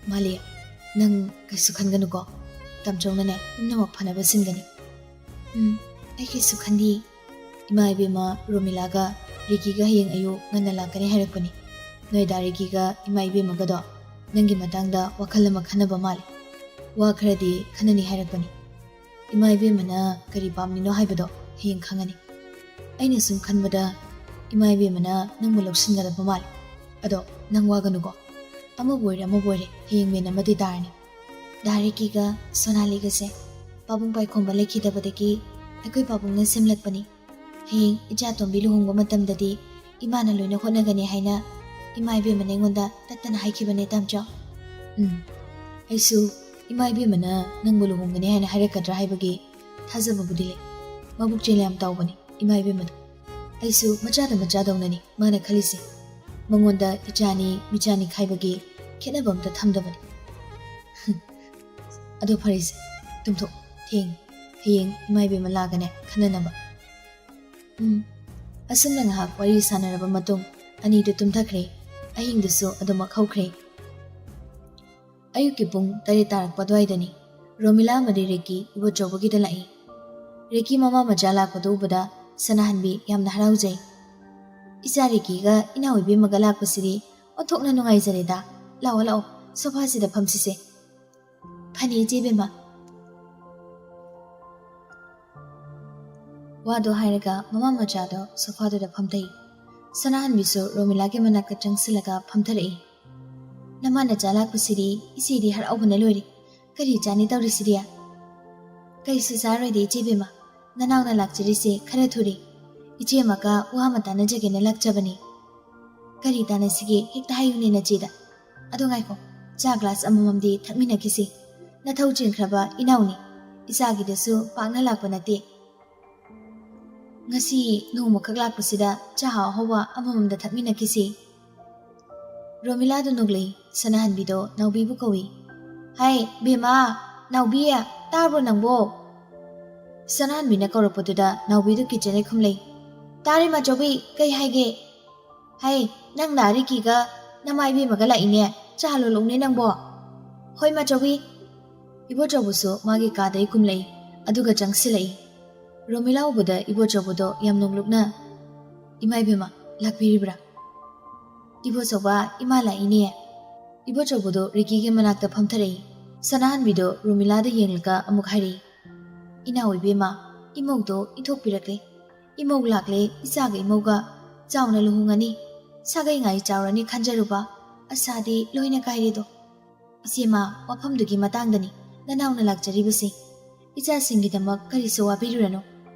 "ꯃꯥꯂꯦ, ꯅꯪ ꯀꯩꯁꯨ ꯈꯟꯒꯅꯨꯀꯣ꯫ ꯇꯥꯝꯆꯧꯅꯅꯦ ꯄꯨꯝꯅꯃꯛ ꯐꯅꯕ ꯁꯤꯟꯒꯅꯤ꯫" "ꯎꯝ, ꯑꯩ ꯀꯩꯁꯨ ꯈꯟꯗꯦ꯫" "ꯏꯃꯥ ꯏꯕꯦꯝꯃ ꯔꯣꯃꯤꯂꯥꯒ ꯔꯤꯀꯤꯒ ꯍꯌꯦꯡ ꯑꯌꯨꯛ ꯉꯟꯅ ꯂꯥꯛꯀꯅꯤ ꯍꯥꯏꯔꯛꯄꯅꯤ꯫ ꯅꯣꯏꯗꯥ ꯔꯤꯀꯤꯒ ꯏꯃꯥ ꯏꯕꯦꯝꯃꯒꯗꯣ ꯅꯪꯒꯤ ꯃꯇꯥꯡꯗ ꯋꯥꯈꯜ ꯑꯃ ꯈꯟꯅꯕ ꯃꯥꯜꯂꯦ꯫ ꯋꯥ ꯈꯔꯗꯤ ꯈꯟꯅꯅꯤ ꯍꯥꯏꯔꯛꯄꯅꯤ꯫ ꯏꯃꯥ ꯏꯕꯦꯝꯃꯅ ꯀꯔꯤ ꯄꯥꯝꯂꯤꯅꯣ ꯍꯥꯏꯕꯗꯣ ꯍꯌꯦꯡ ꯈꯪꯉꯅꯤ꯫ ꯑꯩꯅ ꯁꯨꯝ ꯈꯟꯕꯗ ꯏꯃꯥ ꯏꯕꯦꯝꯃꯅ ꯅꯪꯕꯨ ꯂꯧꯁꯤꯟꯒꯗꯕ ꯃꯥꯜꯂꯦ꯫ ꯑꯗꯣ ꯅꯪ ꯋꯥꯒꯅꯨꯀꯣ꯫ ꯑꯃꯕꯨ ꯑꯣꯏꯔꯦ ꯑꯃꯕꯨ ꯑꯣꯏꯔꯦ, ꯍꯌꯦꯡ ꯃꯦꯟ ꯑꯃꯗꯤ ꯇꯥꯔꯅꯤ꯫" "ꯗꯥ ꯔꯤꯀꯤꯒ ꯁꯣꯅꯥꯂꯤꯒꯁꯦ ꯄꯥꯕꯨꯡ ꯄꯥꯏꯈꯣꯝꯕ ꯂꯩꯈꯤꯗꯕꯗꯒꯤ ꯑꯩꯈꯣꯏ ꯄꯥꯕꯨꯡꯅ ꯁꯦꯝꯂꯛꯄꯅꯤ꯫ ꯍꯌꯦꯡ ꯏꯆꯥ ꯑꯇꯣꯝꯕꯤ ꯂꯨꯍꯣꯡꯕ ꯃꯇꯝꯗꯗꯤ ꯏꯃꯥꯅ ꯂꯣꯏꯅ ꯍꯣꯠꯅꯒꯅꯤ ꯍꯥꯏꯅ ꯏꯃꯥ ꯏꯕꯦꯝꯃꯅ ꯑꯩꯉꯣꯟꯗ ꯇꯠꯇꯅ ꯍꯥꯏꯈꯤꯕꯅꯦ ꯇꯥꯝꯆꯧ꯫" "ꯎꯝ, ꯑꯩꯁꯨ ꯏꯃꯥ ꯏꯕꯦꯝꯃꯅ ꯅꯪꯕꯨ ꯂꯨꯍꯣꯡꯒꯅꯤ ꯍꯥꯏꯅ ꯍꯥꯏꯔꯛꯀꯗ꯭ꯔꯥ ꯍꯥꯏꯕꯒꯤ ꯊꯥꯖꯕꯕꯨꯗꯤ ꯂꯩ꯫ ꯃꯕꯨꯛ ꯆꯦꯜ ꯌꯥꯝ ꯇꯧꯕꯅꯤ ꯏꯃꯥ ꯏꯕꯦꯝꯃꯗꯣ꯫ ꯑꯩꯁꯨ ꯃꯆꯥꯗ ꯃꯆꯥꯗꯧꯅꯅꯤ ꯃꯥꯅ ꯈꯜꯂꯤꯁꯦ꯫ ꯃꯉꯣꯟꯗ ꯏꯆꯥꯅꯤ ꯃꯤꯆꯥꯅꯤ ꯈꯥꯏꯕꯒꯤ ꯈꯦꯠꯅꯕ ꯑꯝꯇ ꯊꯝꯗꯕꯅꯤ꯫" ꯑꯗꯨ ꯐꯔꯦꯁꯦ, ꯇꯨꯝꯊꯣꯛ, ꯊꯦꯡ, ꯍꯌꯦꯡ ꯏꯃꯥ ꯏꯕꯦꯝꯃ ꯂꯥꯛꯀꯅꯦ ꯈꯟꯅꯅꯕ꯫ ꯎꯝ꯫ ꯑꯁꯨꯝꯅ ꯉꯥꯏꯍꯥꯛ ꯋꯥꯔꯤ ꯁꯥꯟꯅꯔꯕ ꯃꯇꯨꯡ ꯑꯅꯤꯗꯨ ꯇꯨꯝꯊꯈ꯭ꯔꯦ꯫ ꯑꯍꯤꯡꯗꯨꯁꯨ ꯑꯗꯨꯃꯛ ꯍꯧꯈ꯭ꯔꯦ꯫ ꯑꯌꯨꯛꯀꯤ ꯄꯨꯡ ꯇꯔꯦꯠ ꯇꯥꯔꯛꯄ ꯑꯗꯨꯋꯥꯏꯗꯅꯤ ꯔꯣꯃꯤꯂꯥ ꯑꯃꯗꯤ ꯔꯦꯀꯤ ꯏꯕꯣꯆꯧꯕꯒꯤꯗ ꯂꯥꯛꯏ꯫ ꯔꯦꯀꯤ ꯃꯃꯥ ꯃꯆꯥ ꯂꯥꯛꯄꯗꯨ ꯎꯕꯗ ꯁꯅꯥꯍꯟꯕꯤ ꯌꯥꯝꯅ ꯍꯔꯥꯎꯖꯩ꯫ "ꯏꯆꯥ ꯔꯦꯀꯤꯒ ꯏꯅꯥꯎ ꯏꯕꯦꯝꯃꯒ ꯂꯥꯛꯄꯁꯤꯗꯤ ꯑꯣꯟꯊꯣꯛꯅ ꯅꯨꯡꯉꯥꯏꯖꯔꯦꯗ꯫ ꯂꯥꯛꯑꯣ, ꯂꯥꯛꯑꯣ, ꯁꯣꯐꯥꯁꯤꯗ ꯐꯝꯁꯤꯁꯦ꯫" "ꯐꯅꯤ, ꯏꯆꯦ ꯏꯕꯦꯝꯃ꯫" ꯋꯥꯗꯣ ꯍꯥꯏꯔꯒ ꯃꯃꯥ ꯃꯆꯥꯗꯣ ꯁꯣꯐꯥꯗꯨꯗ ꯐꯝꯊꯩ꯫ ꯁꯅꯥꯍꯟꯕꯤꯁꯨ ꯔꯣꯃꯤꯂꯥꯒꯤ ꯃꯅꯥꯛꯇ ꯆꯪꯁꯤꯜꯂꯒ ꯐꯝꯊꯔꯛꯏ꯫ "ꯅꯃꯥ ꯅꯆꯥ ꯂꯥꯛꯄꯁꯤꯗꯤ ꯏꯆꯦꯗꯤ ꯍꯔꯥꯎꯕꯅ ꯂꯣꯏꯔꯦ꯫ ꯀꯔꯤ ꯆꯥꯅꯤ ꯇꯧꯔꯤꯁꯤꯗꯤ?" "ꯀꯔꯤꯁꯨ ꯆꯥꯔꯣꯏꯗ, ꯏꯆꯦ ꯏꯕꯦꯝꯃ꯫ ꯅꯅꯥꯎꯅ ꯂꯥꯛꯆꯔꯤꯁꯦ ꯈꯔ ꯊꯨꯔꯦ꯫ ꯏꯆꯦ ꯑꯃꯒ ꯋꯥ ꯑꯃ ꯇꯥꯟꯅꯖꯒꯦꯅ ꯂꯥꯛꯆꯕꯅꯤ꯫" "ꯀꯔꯤ ꯇꯥꯟꯅꯁꯤꯒꯦ? ꯍꯦꯛꯇ ꯍꯥꯏꯌꯨꯅꯦ ꯅꯆꯦꯗ꯫" "ꯑꯗꯣ ꯉꯥꯏꯈꯣ, ꯆꯥ ꯒ꯭ꯂꯥꯁ ꯑꯃꯃꯝꯗꯤ ꯊꯛꯃꯤꯟꯅꯈꯤꯁꯤ꯫ ꯅꯊꯧ ꯆꯤꯟꯈ꯭ꯔꯕ ꯏꯅꯥꯎꯅꯤ꯫ ꯏꯆꯥꯒꯤꯗꯁꯨ ꯄꯥꯛꯅ ꯂꯥꯛꯄ ꯅꯠꯇꯦ꯫ ꯉꯁꯤ ꯅꯣꯡꯃꯈꯛ ꯂꯥꯛꯄꯁꯤꯗ ꯆꯥ ꯑꯍꯥꯎꯕ ꯑꯃꯃꯝꯗ ꯊꯛꯃꯤꯟꯅꯈꯤꯁꯤ꯫" ꯔꯣꯃꯤꯂꯥꯗꯨ ꯅꯣꯛꯂꯛꯏ꯫ ꯁꯅꯥꯍꯟꯕꯤꯗꯣ ꯅꯥꯎꯕꯤꯕꯨ ꯀꯧꯏ꯫ "ꯍꯥꯏ, ꯕꯦꯝꯃ, ꯅꯥꯎꯕꯤ, ꯇꯥꯕ꯭ꯔꯣ ꯅꯪꯕꯣ?" ꯁꯅꯥꯍꯟꯕꯤꯅ ꯀꯧꯔꯛꯄꯗꯨꯗ ꯅꯥꯎꯕꯤꯗꯨ ꯀꯤꯠꯆꯟꯗ ꯈꯨꯝꯂꯩ꯫ "ꯇꯥꯔꯦ ꯃꯥꯆꯧꯕꯤ, ꯀꯩ ꯍꯥꯏꯒꯦ?" "ꯍꯥꯏ, ꯅꯪ ꯅꯥꯔꯤꯀꯤꯒ ꯅꯃꯥ ꯏꯕꯦꯝꯃꯒ ꯂꯥꯛꯏꯅꯦ, ꯆꯥ ꯂꯣꯜꯂꯛꯎꯅꯦ ꯅꯪꯕꯣ꯫" "ꯍꯣꯏ ꯃꯥꯆꯧꯕꯤ꯫" ꯏꯕꯣꯆꯧꯕꯁꯨ ꯃꯥꯒꯤ ꯀꯥꯗꯩ ꯀꯨꯝꯂꯛꯏ, ꯑꯗꯨꯒ ꯆꯪꯁꯤꯜꯂꯛꯏ꯫ ꯔꯣꯃꯤꯂꯥ ꯎꯕꯗ ꯏꯕꯣꯆꯧꯕꯗꯣ ꯌꯥꯝ ꯅꯣꯛꯂꯨꯛꯅ, "ꯏꯃꯥ ꯏꯕꯦꯝꯃ, ꯂꯥꯛꯄꯤꯔꯤꯕ꯭ꯔꯥ?" "ꯏꯕꯣꯆꯧꯕ, ꯏꯃꯥ ꯂꯥꯛꯏꯅꯦ꯫" ꯏꯕꯣꯆꯧꯕꯗꯣ ꯔꯤꯀꯤꯒꯤ ꯃꯅꯥꯛꯇ ꯐꯝꯊꯔꯛꯏ꯫ ꯁꯅꯥꯍꯟꯕꯤꯗꯣ ꯔꯣꯃꯤꯂꯥꯗ ꯌꯦꯡꯂꯒ ꯑꯃꯨꯛ ꯍꯥꯏꯔꯛꯏ, "ꯏꯅꯥꯎ ꯏꯕꯦꯝꯃ, ꯏꯃꯧꯗꯣ ꯏꯟꯊꯣꯛꯄꯤꯔꯛꯂꯦ꯫ ꯏꯃꯧ ꯂꯥꯛꯂꯦ, ꯏꯆꯥꯒ ꯏꯃꯧꯒ ꯆꯥꯎꯅ ꯂꯨꯍꯣꯡꯉꯅꯤ꯫ ꯁꯥꯒꯩ ꯉꯥꯏ ꯆꯥꯎꯔꯅꯤ ꯈꯟꯖꯔꯨꯕ, ꯑꯁꯥꯗꯤ ꯂꯣꯏꯅ ꯀꯥꯏꯔꯦꯗꯣ꯫ ꯏꯆꯦꯃ, ꯋꯥꯐꯝꯗꯨꯒꯤ ꯃꯇꯥꯡꯗꯅꯤ ꯅꯅꯥꯎꯅ ꯂꯥꯛꯆꯔꯤꯕꯁꯦ꯫ ꯏꯆꯥꯁꯤꯡꯒꯤꯗꯃꯛ ꯀꯔꯤꯁꯨ ꯋꯥꯕꯤꯔꯨꯔꯅꯨ꯫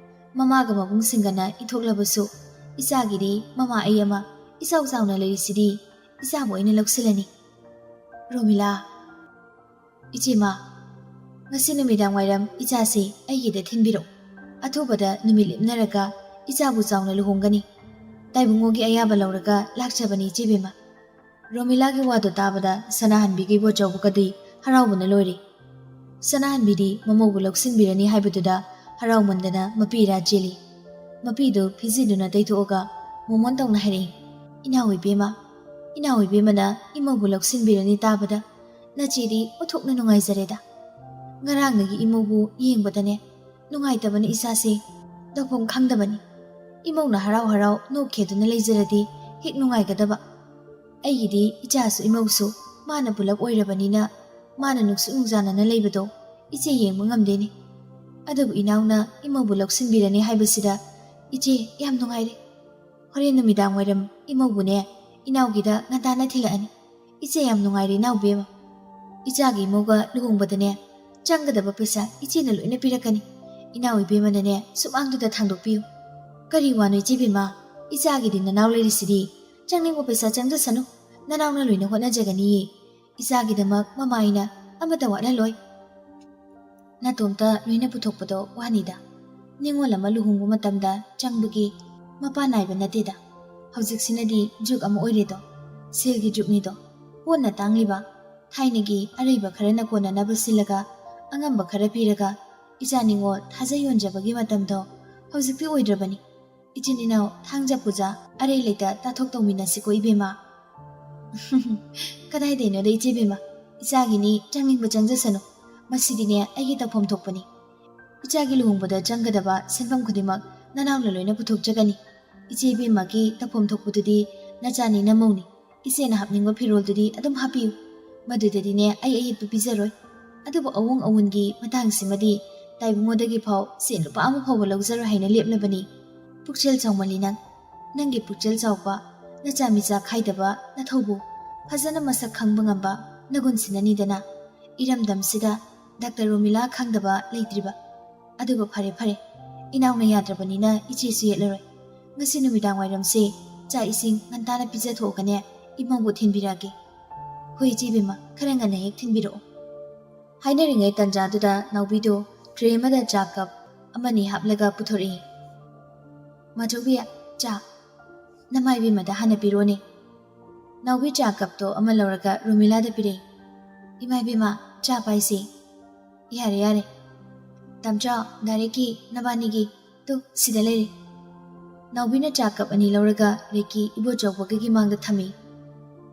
ꯃꯃꯥꯒ ꯃꯕꯨꯡꯁꯤꯡꯒꯅ ꯏꯟꯊꯣꯛꯂꯕꯁꯨ, ꯏꯆꯥꯒꯤꯗꯤ ꯃꯃꯥ ꯑꯩ ꯑꯃ ꯏꯆꯥꯎ ꯆꯥꯎꯅ ꯂꯩꯔꯤꯁꯤꯗꯤ ꯏꯆꯥꯕꯨ ꯑꯩꯅ ꯂꯧꯁꯤꯜꯂꯅꯤ꯫" ꯔꯣꯃꯤꯂꯥ, "ꯏꯆꯦꯃ, ꯉꯁꯤ ꯅꯨꯃꯤꯗꯥꯡ ꯋꯥꯏꯔꯝ ꯏꯆꯥꯁꯤ ꯑꯩꯒꯤꯗ ꯊꯤꯟꯕꯤꯔꯛꯎ꯫ ꯑꯊꯨꯕꯗ ꯅꯨꯃꯤꯠ ꯂꯦꯞꯅꯔꯒ ꯏꯆꯥꯕꯨ ꯆꯥꯎꯅ ꯂꯨꯍꯣꯡꯒꯅꯤ꯫ ꯇꯥꯏꯕꯨꯡꯉꯣꯒꯤ ꯑꯌꯥꯕ ꯂꯧꯔꯒ ꯂꯥꯛꯆꯕꯅꯤ, ꯏꯆꯦꯕꯦꯝꯃ꯫" ꯔꯣꯃꯤꯂꯥꯒꯤ ꯋꯥꯗꯨ ꯇꯥꯕꯗ ꯁꯅꯥꯍꯟꯕꯤꯒꯤ ꯏꯕꯣꯆꯧꯕꯒꯗꯤ ꯍꯔꯥꯎꯕꯅ ꯂꯣꯏꯔꯦ꯫ ꯁꯅꯥꯍꯟꯕꯤꯗꯤ ꯃꯃꯧꯕꯨ ꯂꯧꯁꯤꯟꯕꯤꯔꯅꯤ ꯍꯥꯏꯕꯗꯨꯗ ꯍꯔꯥꯎꯃꯟꯗꯅ ꯃꯄꯤ ꯏꯔꯥ ꯆꯦꯜꯂꯤ꯫ ꯃꯄꯤꯗꯨ ꯐꯤꯖꯤꯟꯗꯨꯅ ꯇꯩꯊꯣꯛꯑꯒ ꯃꯣꯃꯣꯟ ꯇꯧꯅ ꯍꯥꯏꯔꯛꯏ, "ꯏꯅꯥꯎ ꯏꯕꯦꯝꯃ, ꯏꯅꯥꯎ ꯏꯕꯦꯝꯃꯅ ꯏꯃꯧꯕꯨ ꯂꯧꯁꯤꯟꯕꯤꯔꯅꯤ ꯇꯥꯕꯗ ꯅꯆꯦꯗꯤ ꯑꯣꯟꯊꯣꯛꯅ ꯅꯨꯡꯉꯥꯏꯖꯔꯦꯗ꯫ ꯉꯔꯥꯡꯗꯒꯤ ꯏꯃꯧꯕꯨ ꯌꯦꯡꯕꯗꯅꯦ ꯅꯨꯡꯉꯥꯏꯇꯕꯅ ꯏꯁꯥꯁꯦ ꯇꯧꯐꯝ ꯈꯪꯗꯕꯅꯤ꯫ ꯏꯃꯧꯅ ꯍꯔꯥꯎ ꯍꯔꯥꯎ ꯅꯣꯛꯈꯦꯗꯨꯅ ꯂꯩꯖꯔꯗꯤ ꯍꯦꯛ ꯅꯨꯡꯉꯥꯏꯒꯗꯕ꯫ ꯑꯩꯒꯤꯗꯤ ꯏꯆꯥꯁꯨ ꯏꯃꯧꯁꯨ ꯃꯥꯅ ꯄꯨꯂꯞ ꯑꯣꯏꯔꯕꯅꯤꯅ ꯃꯥꯅ ꯅꯨꯡꯁꯨ ꯅꯨꯡꯖꯥꯅꯅ ꯂꯩꯕꯗꯣ ꯏꯆꯦ ꯌꯦꯡꯕ ꯉꯝꯗꯦꯅꯦ꯫ ꯑꯗꯨꯕꯨ ꯏꯅꯥꯎꯅ ꯏꯃꯧꯕꯨ ꯂꯧꯁꯤꯟꯕꯤꯔꯅꯤ ꯍꯥꯏꯕꯁꯤꯗ ꯏꯆꯦ ꯌꯥꯝ ꯅꯨꯡꯉꯥꯏꯔꯦ꯫ ꯍꯣꯔꯦꯟ ꯅꯨꯃꯤꯗꯥꯡ ꯋꯥꯏꯔꯝ ꯏꯃꯧꯕꯨꯅꯦ ꯏꯅꯥꯎꯒꯤꯗ ꯉꯟꯇꯥꯅ ꯊꯤꯜꯂꯛꯑꯅꯤ꯫ ꯏꯆꯦ ꯌꯥꯝ ꯅꯨꯡꯉꯥꯏꯔꯦ ꯏꯅꯥꯎ ꯏꯕꯦꯝꯃ꯫ ꯏꯆꯥꯒꯤ ꯏꯃꯧꯒ ꯂꯨꯍꯣꯡꯕꯗꯅꯦ ꯆꯪꯒꯗꯕ ꯄꯩꯁꯥ ꯏꯆꯦꯅ ꯂꯣꯏꯅ ꯄꯤꯔꯛꯀꯅꯤ꯫ ꯏꯅꯥꯎ ꯏꯕꯦꯝꯃꯅꯅꯦ ꯁꯨꯃꯥꯡꯗꯨꯗ ꯊꯥꯡꯗꯣꯛꯄꯤꯌꯨ꯫ ꯀꯔꯤ ꯋꯥꯅꯣ ꯏꯆꯦ ꯏꯕꯦꯝꯃ? ꯏꯆꯥꯒꯤꯗꯤ ꯅꯅꯥꯎ ꯂꯩꯔꯤꯁꯤꯗꯤ꯫ ꯆꯪꯅꯤꯡꯕ ꯄꯩꯁꯥ ꯆꯪꯖꯁꯅꯨ, ꯅꯅꯥꯎꯅ ꯂꯣꯏꯅ ꯍꯣꯠꯅꯖꯒꯅꯤꯌꯦ꯫ ꯏꯆꯥꯒꯤꯗꯃꯛ ꯃꯃꯥ ꯑꯩꯅ ꯑꯃꯠꯇ ꯋꯥꯠꯍꯜꯂꯣꯏ꯫ ꯅꯇꯣꯝꯇ ꯂꯣꯏꯅ ꯄꯨꯊꯣꯛꯄꯗꯣ ꯋꯥꯅꯤꯗ꯫ ꯅꯤꯉꯣꯜ ꯑꯃ ꯂꯨꯍꯣꯡꯕ ꯃꯇꯝꯗ ꯆꯪꯕꯒꯤ ꯃꯄꯥꯟ ꯅꯥꯏꯕ ꯅꯠꯇꯦꯗ꯫ ꯍꯧꯖꯤꯛꯁꯤꯅꯗꯤ ꯖꯨꯒ ꯑꯃ ꯑꯣꯏꯔꯦꯗꯣ, ꯁꯦꯜꯒꯤ ꯖꯨꯒꯅꯤꯗꯣ꯫ ꯄꯣꯠꯅ ꯇꯥꯡꯂꯤꯕ, ꯊꯥꯏꯅꯒꯤ ꯑꯔꯩꯕ ꯈꯔꯅ ꯀꯣꯟꯅꯅꯕ ꯁꯤꯜꯂꯒ ꯑꯉꯝꯕ ꯈꯔ ꯄꯤꯔꯒ ꯏꯆꯥ ꯅꯤꯉꯣꯜ ꯊꯥꯖ ꯌꯣꯟꯖꯕꯒꯤ ꯃꯇꯝꯗꯣ ꯍꯧꯖꯤꯛꯇꯤ ꯑꯣꯏꯗ꯭ꯔꯕꯅꯤ꯫ ꯏꯆꯤꯟ ꯏꯅꯥꯎ ꯊꯥꯡꯖ ꯄꯨꯖꯥ ꯑꯔꯩ ꯂꯩꯇ ꯇꯥꯊꯣꯛ ꯇꯧꯃꯤꯟꯅꯁꯤꯀꯣ ꯏꯕꯦꯝꯃ꯫ ꯀꯗꯥꯏꯗꯩꯅꯣꯗ ꯏꯆꯦ ꯏꯕꯦꯝꯃ, ꯏꯆꯥꯒꯤꯅꯤ, ꯆꯪꯅꯤꯡꯕ ꯆꯪꯖꯁꯅꯨ꯫ ꯃꯁꯤꯗꯤꯅꯦ ꯑꯩꯒꯤ ꯇꯧꯐꯝ ꯊꯣꯛꯄꯅꯤ꯫ ꯏꯆꯥꯒꯤ ꯂꯨꯍꯣꯡꯕꯗ ꯆꯪꯒꯗꯕ ꯁꯦꯟꯐꯝ ꯈꯨꯗꯤꯡꯃꯛ ꯅꯅꯥꯎꯅ ꯂꯣꯏꯅ ꯄꯨꯊꯣꯛꯆꯒꯅꯤ꯫ ꯏꯆꯦ ꯏꯕꯦꯝꯃꯒꯤ ꯇꯧꯐꯝ ꯊꯣꯛꯄꯗꯨꯗꯤ ꯅꯆꯥꯅꯤ ꯅꯃꯧꯅꯤ꯫ ꯏꯆꯦꯅ ꯍꯥꯞꯅꯤꯡꯕ ꯐꯤꯔꯣꯜꯗꯨꯗꯤ ꯑꯗꯨꯝ ꯍꯥꯞꯄꯤꯌꯨ꯫ ꯃꯗꯨꯗꯗꯤꯅꯦ ꯑꯩ ꯑꯌꯦꯠꯄ ꯄꯤꯖꯔꯣꯏ꯫ ꯑꯗꯨꯕꯨ ꯑꯋꯣꯡ ꯑꯋꯨꯟꯒꯤ ꯃꯇꯥꯡꯁꯤꯃꯗꯤ ꯇꯥꯏꯕꯨꯡꯉꯣꯗꯒꯤ ꯐꯥꯎ ꯁꯦꯟ ꯂꯨꯄꯥ ꯑꯃ ꯐꯥꯎꯕ ꯂꯧꯖꯔꯣꯏ ꯍꯥꯏꯅ ꯂꯦꯞꯂꯕꯅꯤ꯫ ꯄꯨꯛꯆꯦꯜ ꯆꯥꯎꯃꯜꯂꯤ ꯅꯪ꯫ ꯅꯪꯒꯤ ꯄꯨꯛꯆꯦꯜ ꯆꯥꯎꯕ, ꯅꯆꯥ ꯃꯤꯆꯥ ꯈꯥꯏꯗꯕ ꯅꯊꯧꯕꯨ ꯐꯖꯅ ꯃꯁꯛ ꯈꯪꯕ ꯉꯝꯕ ꯅꯒꯨꯟꯁꯤꯅꯅꯤꯗꯅ ꯏꯔꯝꯗꯝꯁꯤꯗ ꯗꯥꯛꯇꯔ ꯔꯣꯃꯤꯂꯥ ꯈꯪꯗꯕ ꯂꯩꯇ꯭ꯔꯤꯕ꯫ ꯑꯗꯨꯕꯨ ꯐꯔꯦ ꯐꯔꯦ, ꯏꯅꯥꯎꯅ ꯌꯥꯗ꯭ꯔꯕꯅꯤꯅ ꯏꯆꯦꯁꯨ ꯌꯦꯠꯂꯔꯣꯏ꯫ ꯉꯁꯤ ꯅꯨꯃꯤꯗꯥꯡ ꯋꯥꯏꯔꯝꯁꯦ ꯆꯥꯛ ꯏꯁꯤꯡ ꯉꯟꯇꯥꯅ ꯄꯤꯖꯊꯣꯛꯑꯒꯅꯦ ꯏꯃꯧꯕꯨ ꯊꯤꯟꯕꯤꯔꯛꯑꯒꯦ꯫ ꯍꯣꯏ ꯏꯆꯦ ꯏꯕꯦꯝꯃ, ꯈꯔ ꯉꯟꯅ ꯍꯦꯛ ꯊꯤꯟꯕꯤꯔꯛꯑꯣ꯫ ꯍꯥꯏꯅꯔꯤꯉꯩ ꯇꯟꯖꯥꯗꯨꯗ ꯅꯥꯎꯕꯤꯗꯨ ꯇ꯭ꯔꯦ ꯑꯃꯗ ꯆꯥ ꯀꯞ ꯑꯃꯅꯤ ꯍꯥꯞꯂꯒ ꯄꯨꯊꯣꯔꯛꯏ꯫ "ꯃꯥꯆꯧꯕꯤ, ꯆꯥ ꯅꯃꯥꯏꯕꯦꯝꯃꯗ ꯍꯥꯟꯅ ꯄꯤꯔꯣꯅꯦ꯫" ꯅꯥꯎꯕꯤ ꯆꯥ ꯀꯞꯇꯣ ꯑꯃ ꯂꯧꯔꯒ ꯔꯣꯃꯤꯂꯥꯗ ꯄꯤꯔꯛꯏ꯫ "ꯏꯃꯥ ꯏꯕꯦꯝꯃ, ꯆꯥ ꯄꯥꯏꯁꯤ꯫" ꯌꯥꯔꯦ, ꯌꯥꯔꯦ꯫ ꯇꯥꯝꯆꯥ, ꯗꯥ ꯔꯦꯛꯀꯤ, ꯅꯕꯥꯅꯤꯒꯤ꯫ ꯇꯨ, ꯁꯤꯗ ꯂꯩꯔꯦ꯫ ꯅꯥꯎꯕꯤꯅ ꯆꯥ ꯀꯞ ꯑꯅꯤ ꯂꯧꯔꯒ ꯔꯦꯛꯀꯤ ꯏꯕꯣꯆꯧꯕꯒꯒꯤ ꯃꯥꯡꯗ ꯊꯝꯃꯤ꯫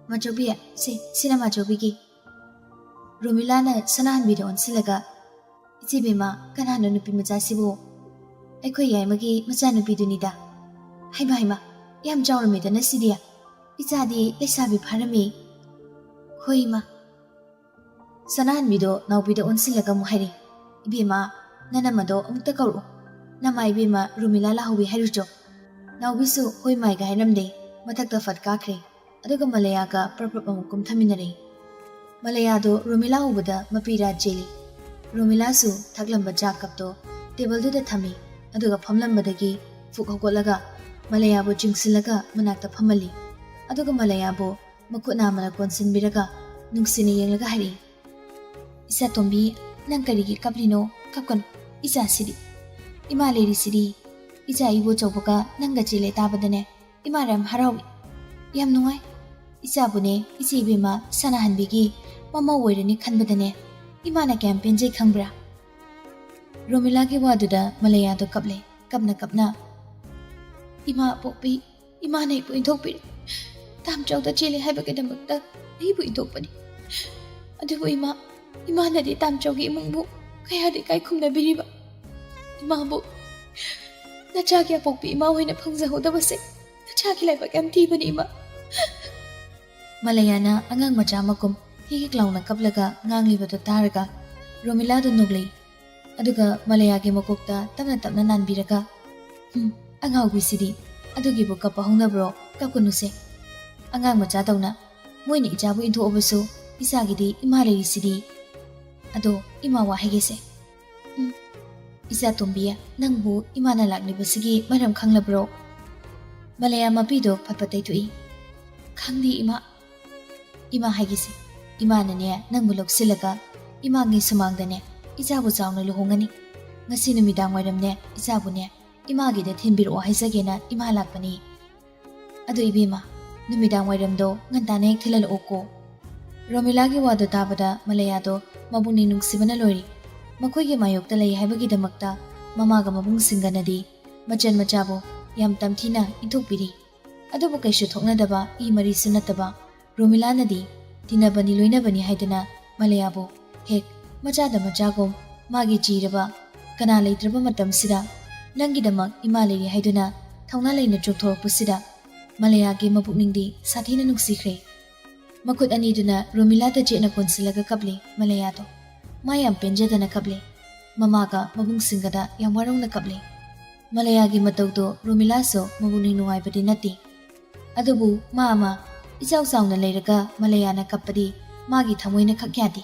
"ꯃꯥꯆꯧꯕꯤ, ꯁꯦ, ꯁꯤꯅ ꯃꯥꯆꯧꯕꯤꯒꯤ꯫" ꯔꯣꯃꯤꯂꯥꯅ ꯁꯅꯥꯍꯟꯕꯤꯗ ꯑꯣꯟꯁꯤꯜꯂꯒ, "ꯏꯆꯦ ꯕꯦꯝꯃ, ꯀꯅꯥꯅꯣ ꯅꯨꯄꯤ ꯃꯆꯥꯁꯤꯕꯨ?" "ꯑꯩꯈꯣꯏ ꯌꯥꯏꯃꯒꯤ ꯃꯆꯥꯅꯨꯄꯤꯗꯨꯅꯤꯗ꯫" "ꯍꯩꯃꯥ, ꯍꯩꯃꯥ, ꯌꯥꯝ ꯆꯥꯎꯔꯝꯃꯦꯗꯅ ꯁꯤꯗꯤ꯫ ꯏꯆꯥꯗꯤ ꯂꯩꯁꯥꯕꯤ ꯐꯥꯔꯝꯃꯤ꯫" "ꯍꯣꯏ, ꯏꯃꯥ꯫" ꯁꯅꯥꯍꯟꯕꯤꯗꯣ ꯅꯥꯎꯕꯤꯗ ꯑꯣꯟꯁꯤꯜꯂꯒ ꯑꯃꯨꯛ ꯍꯥꯏꯔꯤ, "ꯏꯕꯦꯝꯃ, ꯅꯅꯝꯃꯗꯣ ꯑꯃꯨꯛꯇ ꯀꯧꯔꯛꯎ꯫ ꯅꯃꯥ ꯏꯕꯦꯝꯃ ꯔꯣꯃꯤꯂꯥ ꯂꯥꯛꯍꯧꯋꯤ ꯍꯥꯏꯔꯨꯆꯣ꯫" ꯅꯥꯎꯕꯤꯁꯨ "ꯍꯣꯏ ꯃꯥꯏꯒ" ꯍꯥꯏꯔꯝꯗꯦ, ꯃꯊꯛꯇ ꯐꯠ ꯀꯥꯈ꯭ꯔꯦ꯫ ꯑꯗꯨꯒ ꯃꯂꯌꯥꯒ ꯄ꯭ꯔꯞ ꯄ꯭ꯔꯞ ꯑꯃꯨꯛ ꯀꯨꯝꯊꯃꯤꯟꯅꯔꯦ꯫ ꯃꯂꯌꯥꯗꯣ ꯔꯣꯃꯤꯂꯥ ꯎꯕꯗ ꯃꯄꯤ ꯔꯥ ꯆꯦꯜꯂꯤ꯫ ꯔꯣꯃꯤꯂꯥꯁꯨ ꯊꯛꯂꯝꯕ ꯆꯥ ꯀꯞꯇꯣ ꯇꯦꯕꯜꯗꯨꯗ ꯊꯝꯃꯤ, ꯑꯗꯨꯒ ꯐꯝꯂꯝꯕꯗꯒꯤ ꯐꯨꯛ ꯍꯧꯒꯠꯂꯒ ꯃꯂꯌꯥꯕꯨ ꯆꯤꯡꯁꯤꯜꯂꯒ ꯃꯅꯥꯛꯇ ꯐꯝꯍꯜꯂꯤ꯫ ꯑꯗꯨꯒ ꯃꯂꯌꯥꯕꯨ ꯃꯈꯨꯠ ꯅꯥꯝꯃꯅ ꯀꯣꯟꯁꯤꯟꯕꯤꯔꯒ ꯅꯨꯡꯁꯤꯅ ꯌꯦꯡꯂꯒ ꯍꯥꯏꯔꯛꯏ, "ꯏꯆꯥꯇꯣꯝꯕꯤ, ꯅꯪ ꯀꯔꯤꯒꯤ ꯀꯞꯂꯤꯅꯣ? ꯀꯞꯀꯅꯨ, ꯏꯆꯥꯁꯤꯗꯤ꯫ ꯏꯃꯥ ꯂꯩꯔꯤꯁꯤꯗꯤ꯫ ꯏꯆꯥ ꯏꯕꯣꯆꯧꯕꯒ ꯅꯪꯒ ꯆꯦꯜꯂꯦ ꯇꯥꯕꯗꯅꯦ ꯏꯃꯥ ꯌꯥꯝ ꯍꯔꯥꯎꯏ, ꯌꯥꯝ ꯅꯨꯡꯉꯥꯏ꯫ ꯏꯆꯥꯕꯨꯅꯦ ꯏꯆꯦ ꯏꯕꯦꯝꯃ ꯁꯅꯥꯍꯟꯕꯤꯒꯤ ꯃꯃꯧ ꯑꯣꯏꯔꯅꯤ ꯈꯟꯕꯗꯅꯦ ꯏꯃꯥꯅ ꯀꯌꯥꯝ ꯄꯦꯟꯖꯩ ꯈꯪꯕ꯭ꯔꯥ?" ꯔꯣꯃꯤꯂꯥꯒꯤ ꯋꯥꯗꯨꯗ ꯃꯂꯌꯥꯗꯣ ꯀꯞꯂꯦ, ꯀꯞꯅ ꯀꯞꯅ꯫ "ꯏꯃꯥ ꯄꯣꯛꯄꯤ, ꯏꯃꯥꯅ ꯑꯩꯕꯨ ꯏꯟꯊꯣꯛꯄꯤꯔꯦ꯫ ꯇꯥꯝꯆꯧꯗ ꯆꯦꯜꯂꯦ ꯍꯥꯏꯕꯒꯤꯗꯃꯛꯇ ꯑꯩꯕꯨ ꯏꯟꯊꯣꯛꯄꯅꯤ꯫ ꯑꯗꯨꯕꯨ ꯏꯃꯥ, ꯏꯃꯥꯅꯗꯤ ꯇꯥꯝꯆꯧꯒꯤ ꯏꯃꯨꯡꯕꯨ ꯀꯌꯥꯗꯤ ꯏꯀꯥꯏ ꯈꯨꯝꯅꯕꯤꯔꯤꯕ꯫ ꯏꯃꯥꯕꯨ ꯅꯆꯥꯒꯤ ꯑꯄꯣꯛꯄꯤ ꯏꯃꯥ ꯑꯣꯏꯅ ꯐꯪꯖꯍꯧꯗꯕꯁꯦ ꯅꯆꯥꯒꯤ ꯂꯥꯏꯕꯛ ꯌꯥꯝ ꯊꯤꯕꯅꯤ, ꯏꯃꯥ꯫" ꯃꯂꯌꯥꯅ ꯑꯉꯥꯡ ꯃꯆꯥ ꯃꯀꯨꯝ ꯍꯤꯛ ꯍꯤꯛ ꯂꯥꯎꯅ ꯀꯞꯂꯒ ꯉꯥꯡꯂꯤꯕꯗꯨ ꯇꯥꯔꯒ ꯔꯣꯃꯤꯂꯥꯗꯨ ꯅꯣꯛꯂꯛꯏ꯫ ꯑꯗꯨꯒ ꯃꯂꯌꯥꯒꯤ ꯃꯀꯣꯛꯇ ꯇꯞꯅ ꯇꯞꯅ ꯅꯥꯟꯕꯤꯔꯒ, "ꯍꯨꯝ, ꯑꯉꯥꯎꯕꯤꯁꯤꯗꯤ꯫ ꯑꯗꯨꯒꯤꯕꯨ ꯀꯞꯄ ꯍꯧꯅꯕ꯭ꯔꯣ? ꯀꯞꯀꯅꯨꯁꯦ꯫ ꯑꯉꯥꯡ ꯃꯆꯥꯗꯧꯅ꯫ ꯃꯣꯏꯅ ꯏꯆꯥꯕꯨ ꯏꯟꯊꯣꯛꯑꯕꯁꯨ ꯏꯆꯥꯒꯤꯗꯤ ꯏꯃꯥ ꯂꯩꯔꯤꯁꯤꯗꯤ꯫ ꯑꯗꯣ ꯏꯃꯥ ꯋꯥ ꯍꯥꯏꯒꯦꯁꯦ꯫ ꯎꯝ, ꯏꯆꯥ ꯇꯣꯝꯕꯤ, ꯅꯪꯕꯨ ꯏꯃꯥꯅ ꯂꯥꯛꯂꯤꯕꯁꯤꯒꯤ ꯃꯔꯝ ꯈꯪꯂꯕ꯭ꯔꯣ?" ꯃꯂꯌꯥ ꯃꯄꯤꯗꯣ ꯐꯠ ꯐꯠ ꯇꯩꯊꯣꯛꯏ꯫ "ꯈꯪꯗꯦ ꯏꯃꯥ꯫" "ꯏꯃꯥ ꯍꯥꯏꯒꯦꯁꯦ, ꯏꯃꯥꯅꯅꯦ ꯅꯪꯕꯨ ꯂꯧꯁꯤꯜꯂꯒ ꯏꯃꯥꯒꯤ ꯁꯨꯃꯥꯡꯗꯅꯦ ꯏꯆꯥꯕꯨ ꯆꯥꯎꯅ ꯂꯨꯍꯣꯡꯒꯅꯤ꯫ ꯉꯁꯤ ꯅꯨꯃꯤꯗꯥꯡ ꯋꯥꯏꯔꯝꯅꯦ ꯏꯆꯥꯕꯨꯅꯦ ꯏꯃꯥꯒꯤꯗ ꯊꯤꯟꯕꯤꯔꯛꯑꯣ ꯍꯥꯏꯖꯒꯦꯅ ꯏꯃꯥ ꯂꯥꯛꯄꯅꯤ꯫ ꯑꯗꯨ ꯏꯕꯦꯝꯃ, ꯅꯨꯃꯤꯗꯥꯡ ꯋꯥꯏꯔꯝꯗꯣ ꯉꯟꯇꯥꯅ ꯍꯦꯛ ꯊꯤꯜꯍꯜꯂꯛꯑꯣꯀꯣ꯫" ꯔꯣꯃꯤꯂꯥꯒꯤ ꯋꯥꯗꯣ ꯇꯥꯕꯗ ꯃꯂꯌꯥꯗꯣ ꯃꯕꯨꯛꯅꯤꯡ ꯅꯨꯡꯁꯤꯕꯅ ꯂꯣꯏꯔꯤ꯫ ꯃꯈꯣꯏꯒꯤ ꯃꯥꯌꯣꯛꯇ ꯂꯩ ꯍꯥꯏꯕꯒꯤꯗꯃꯛꯇ ꯃꯃꯥꯒ ꯃꯕꯨꯡꯁꯤꯡꯒꯅꯗꯤ ꯃꯆꯟ ꯃꯆꯥꯕꯨ ꯌꯥꯝ ꯇꯝꯊꯤꯅ ꯏꯟꯊꯣꯛꯄꯤꯔꯤ꯫ ꯑꯗꯨꯕꯨ ꯀꯩꯁꯨ ꯊꯣꯛꯅꯗꯕ ꯏ ꯃꯔꯤꯁꯨ ꯅꯠꯇꯕ ꯔꯣꯃꯤꯂꯥꯅꯗꯤ ꯇꯤꯟꯅꯕꯅꯤ ꯂꯣꯏꯅꯕꯅꯤ ꯍꯥꯏꯗꯨꯅ ꯃꯂꯌꯥꯕꯨ ꯍꯦꯛ ꯃꯆꯥꯗ ꯃꯆꯥꯒꯨꯝ ꯃꯥꯒꯤ ꯆꯤꯔꯕ ꯀꯅꯥ ꯂꯩꯇ꯭ꯔꯕ ꯃꯇꯝꯁꯤꯗ ꯅꯪꯒꯤꯗꯃꯛ ꯏꯃꯥ ꯂꯩꯔꯤ ꯍꯥꯏꯗꯨꯅ ꯊꯧꯅꯥ ꯂꯩꯅ ꯆꯣꯡꯊꯣꯔꯛꯄꯁꯤꯗ ꯃꯂꯌꯥꯒꯤ ꯃꯄꯨꯛꯅꯤꯡꯗꯤ ꯁꯥꯊꯤꯅ ꯅꯨꯡꯁꯤꯈ꯭ꯔꯦ꯫ ꯃꯈꯨꯠ ꯑꯅꯤꯗꯨꯅ ꯔꯣꯃꯤꯂꯥꯗ ꯆꯦꯠꯅ ꯀꯣꯟꯁꯤꯜꯂꯒ ꯀꯞꯂꯤ ꯃꯂꯌꯥꯗꯣ꯫ ꯃꯥ ꯌꯥꯝ ꯄꯦꯟꯖꯗꯅ ꯀꯞꯂꯤ꯫ ꯃꯃꯥꯒ ꯃꯕꯨꯡꯁꯤꯡꯒꯗ ꯌꯥꯝ ꯋꯥꯔꯧꯅ ꯀꯞꯂꯤ꯫ ꯃꯂꯌꯥꯒꯤ ꯃꯇꯧꯗꯣ ꯔꯣꯃꯤꯂꯥꯁꯨ ꯃꯄꯨꯛꯅꯤꯡ ꯅꯨꯡꯉꯥꯏꯕꯗꯤ ꯅꯠꯇꯦ꯫ ꯑꯗꯨꯕꯨ ꯃꯥ ꯑꯃ ꯏꯆꯥꯎ ꯆꯥꯎꯅ ꯂꯩꯔꯒ ꯃꯂꯌꯥꯅ ꯀꯞꯄꯗꯤ ꯃꯥꯒꯤ ꯊꯃꯣꯏꯅ ꯈꯛ ꯌꯥꯗꯦ꯫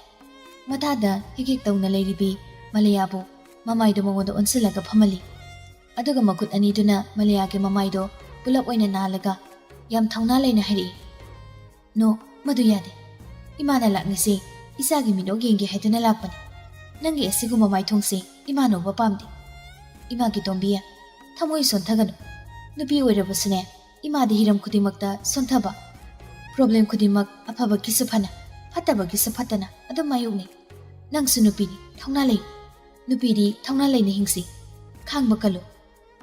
ꯃꯊꯥꯗ ꯍꯤꯛ ꯍꯤꯛ ꯇꯧꯅ ꯂꯩꯔꯤꯕꯤ ꯃꯂꯌꯥꯕꯨ ꯃꯃꯥꯏꯗꯨ ꯃꯉꯣꯟꯗ ꯑꯣꯟꯁꯤꯜꯂꯒ ꯐꯝꯍꯜꯂꯤ꯫ ꯑꯗꯨꯒ ꯃꯈꯨꯠ ꯑꯅꯤꯗꯨꯅ ꯃꯂꯌꯥꯒꯤ ꯃꯃꯥꯏꯗꯣ ꯄꯨꯂꯞ ꯑꯣꯏꯅ ꯅꯥꯜꯂꯒ ꯌꯥꯝ ꯊꯧꯅꯥ ꯂꯩꯅ ꯍꯥꯏꯔꯛꯏ, "ꯅꯣ, ꯃꯗꯨ ꯌꯥꯗꯦ꯫ ꯏꯃꯥꯅ ꯂꯥꯛꯂꯤꯁꯦ ꯏꯆꯥꯒꯤ ꯃꯤꯅꯣꯛ ꯌꯦꯡꯒꯦ ꯍꯥꯏꯗꯨꯅ ꯂꯥꯛꯄꯅꯤ꯫ ꯅꯪꯒꯤ ꯑꯁꯤꯒꯨꯝꯕ ꯃꯥꯏꯊꯣꯡꯁꯦ ꯏꯃꯥꯅ ꯎꯕ ꯄꯥꯝꯗꯦ꯫ ꯏꯃꯥꯒꯤ ꯇꯣꯝꯕꯤ, ꯊꯃꯣꯏ ꯁꯣꯟꯊꯒꯅꯨ꯫ ꯅꯨꯄꯤ ꯑꯣꯏꯔꯕꯁꯨꯅꯦ, ꯏꯃꯥꯗꯤ ꯍꯤꯔꯝ ꯈꯨꯗꯤꯡꯃꯛꯇ ꯁꯣꯟꯊꯕ, ꯄ꯭ꯔꯣꯕ꯭ꯂꯦꯝ ꯈꯨꯗꯤꯡꯃꯛ ꯑꯐꯕꯒꯤꯁꯨ ꯐꯅ, ꯐꯠꯇꯕꯒꯤꯁꯨ ꯐꯠꯇꯅ ꯑꯗꯨꯝ ꯃꯥꯌꯣꯛꯅꯩ꯫ ꯅꯪꯁꯨ ꯅꯨꯄꯤꯅꯤ, ꯊꯧꯅꯥ ꯂꯩ꯫ ꯅꯨꯄꯤꯗꯤ ꯊꯧꯅꯥ ꯂꯩꯅ ꯍꯤꯡꯁꯤ, ꯈꯥꯡꯕ ꯀꯜꯂꯨ꯫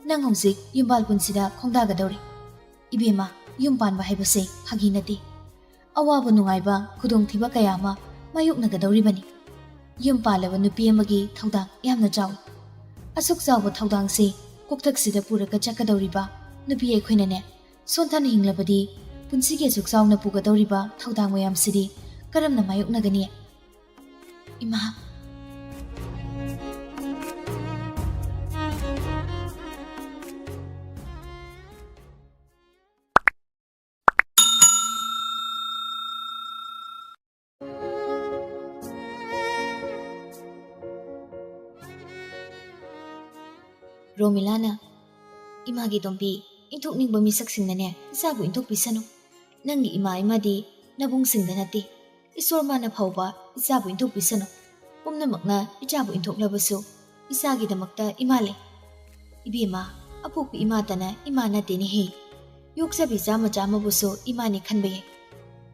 ꯅꯪ ꯍꯧꯖꯤꯛ ꯌꯨꯝꯕꯥꯜ ꯄꯨꯟꯁꯤꯗ ꯈꯣꯡꯗꯥꯒꯗꯧꯔꯤ꯫ ꯏꯕꯦꯝꯃ, ꯌꯨꯝ ꯄꯥꯟꯕ ꯍꯥꯏꯕꯁꯦ ꯐꯥꯒꯤ ꯅꯠꯇꯦ꯫ ꯑꯋꯥꯕ ꯅꯨꯡꯉꯥꯏꯕ, ꯈꯨꯗꯣꯡꯊꯤꯕ ꯀꯌꯥ ꯑꯃ ꯃꯥꯌꯣꯛꯅꯒꯗꯧꯔꯤꯕꯅꯤ꯫ ꯌꯨꯝ ꯄꯥꯜꯂꯕ ꯅꯨꯄꯤ ꯑꯃꯒꯤ ꯊꯧꯗꯥꯡ ꯌꯥꯝꯅ ꯆꯥꯎꯏ꯫ ꯑꯁꯨꯛ ꯆꯥꯎꯕ ꯊꯧꯗꯥꯡꯁꯦ ꯀꯣꯛꯊꯛꯁꯤꯗ ꯄꯨꯔꯒ ꯆꯠꯀꯗꯧꯔꯤꯕ ꯅꯨꯄꯤ ꯑꯩꯈꯣꯏꯅꯅꯦ, ꯁꯣꯟꯊꯅ ꯍꯤꯡꯂꯕꯗꯤ ꯄꯨꯟꯁꯤꯒꯤ ꯑꯁꯨꯛ ꯆꯥꯎꯅ ꯄꯨꯒꯗꯧꯔꯤꯕ ꯊꯧꯗꯥꯡ ꯃꯌꯥꯝꯁꯤꯗꯤ ꯀꯔꯝꯅ ꯃꯥꯌꯣꯛꯅꯒꯅꯤ? ꯏꯃꯥ꯫ ꯔꯣꯃꯤꯂꯥꯅ, "ꯏꯃꯥꯒꯤ ꯇꯣꯝꯕꯤ, ꯏꯟꯊꯣꯛꯅꯤꯡꯕ ꯃꯤꯁꯛꯁꯤꯡꯅꯅꯦ ꯏꯆꯥꯕꯨ ꯏꯟꯊꯣꯛꯄꯤꯁꯅꯨ꯫ ꯅꯪꯒꯤ ꯏꯃꯥ ꯏꯃꯥꯗꯤ ꯅꯕꯨꯡꯁꯤꯡꯗ ꯅꯠꯇꯦ꯫ ꯏꯁꯣꯔ ꯃꯥꯅ ꯐꯥꯎꯕ ꯏꯆꯥꯕꯨ ꯏꯟꯊꯣꯛꯄꯤꯁꯅꯨ꯫ ꯄꯨꯝꯅꯃꯛꯅ ꯏꯆꯥꯕꯨ ꯏꯟꯊꯣꯛꯂꯕꯁꯨ ꯏꯆꯥꯒꯤꯗꯃꯛꯇ ꯏꯃꯥ ꯂꯩ꯫ ꯏꯕꯦꯝꯃ, ꯑꯄꯣꯛꯄꯤ ꯏꯃꯥꯇꯅ ꯏꯃꯥ ꯅꯠꯇꯦꯅꯦꯍꯦ꯫ ꯌꯣꯛꯆꯕꯤ ꯆꯥꯝꯃ ꯆꯥꯝꯃꯕꯨꯁꯨ ꯏꯃꯥꯅꯤ ꯈꯟꯕ ꯌꯥꯏ꯫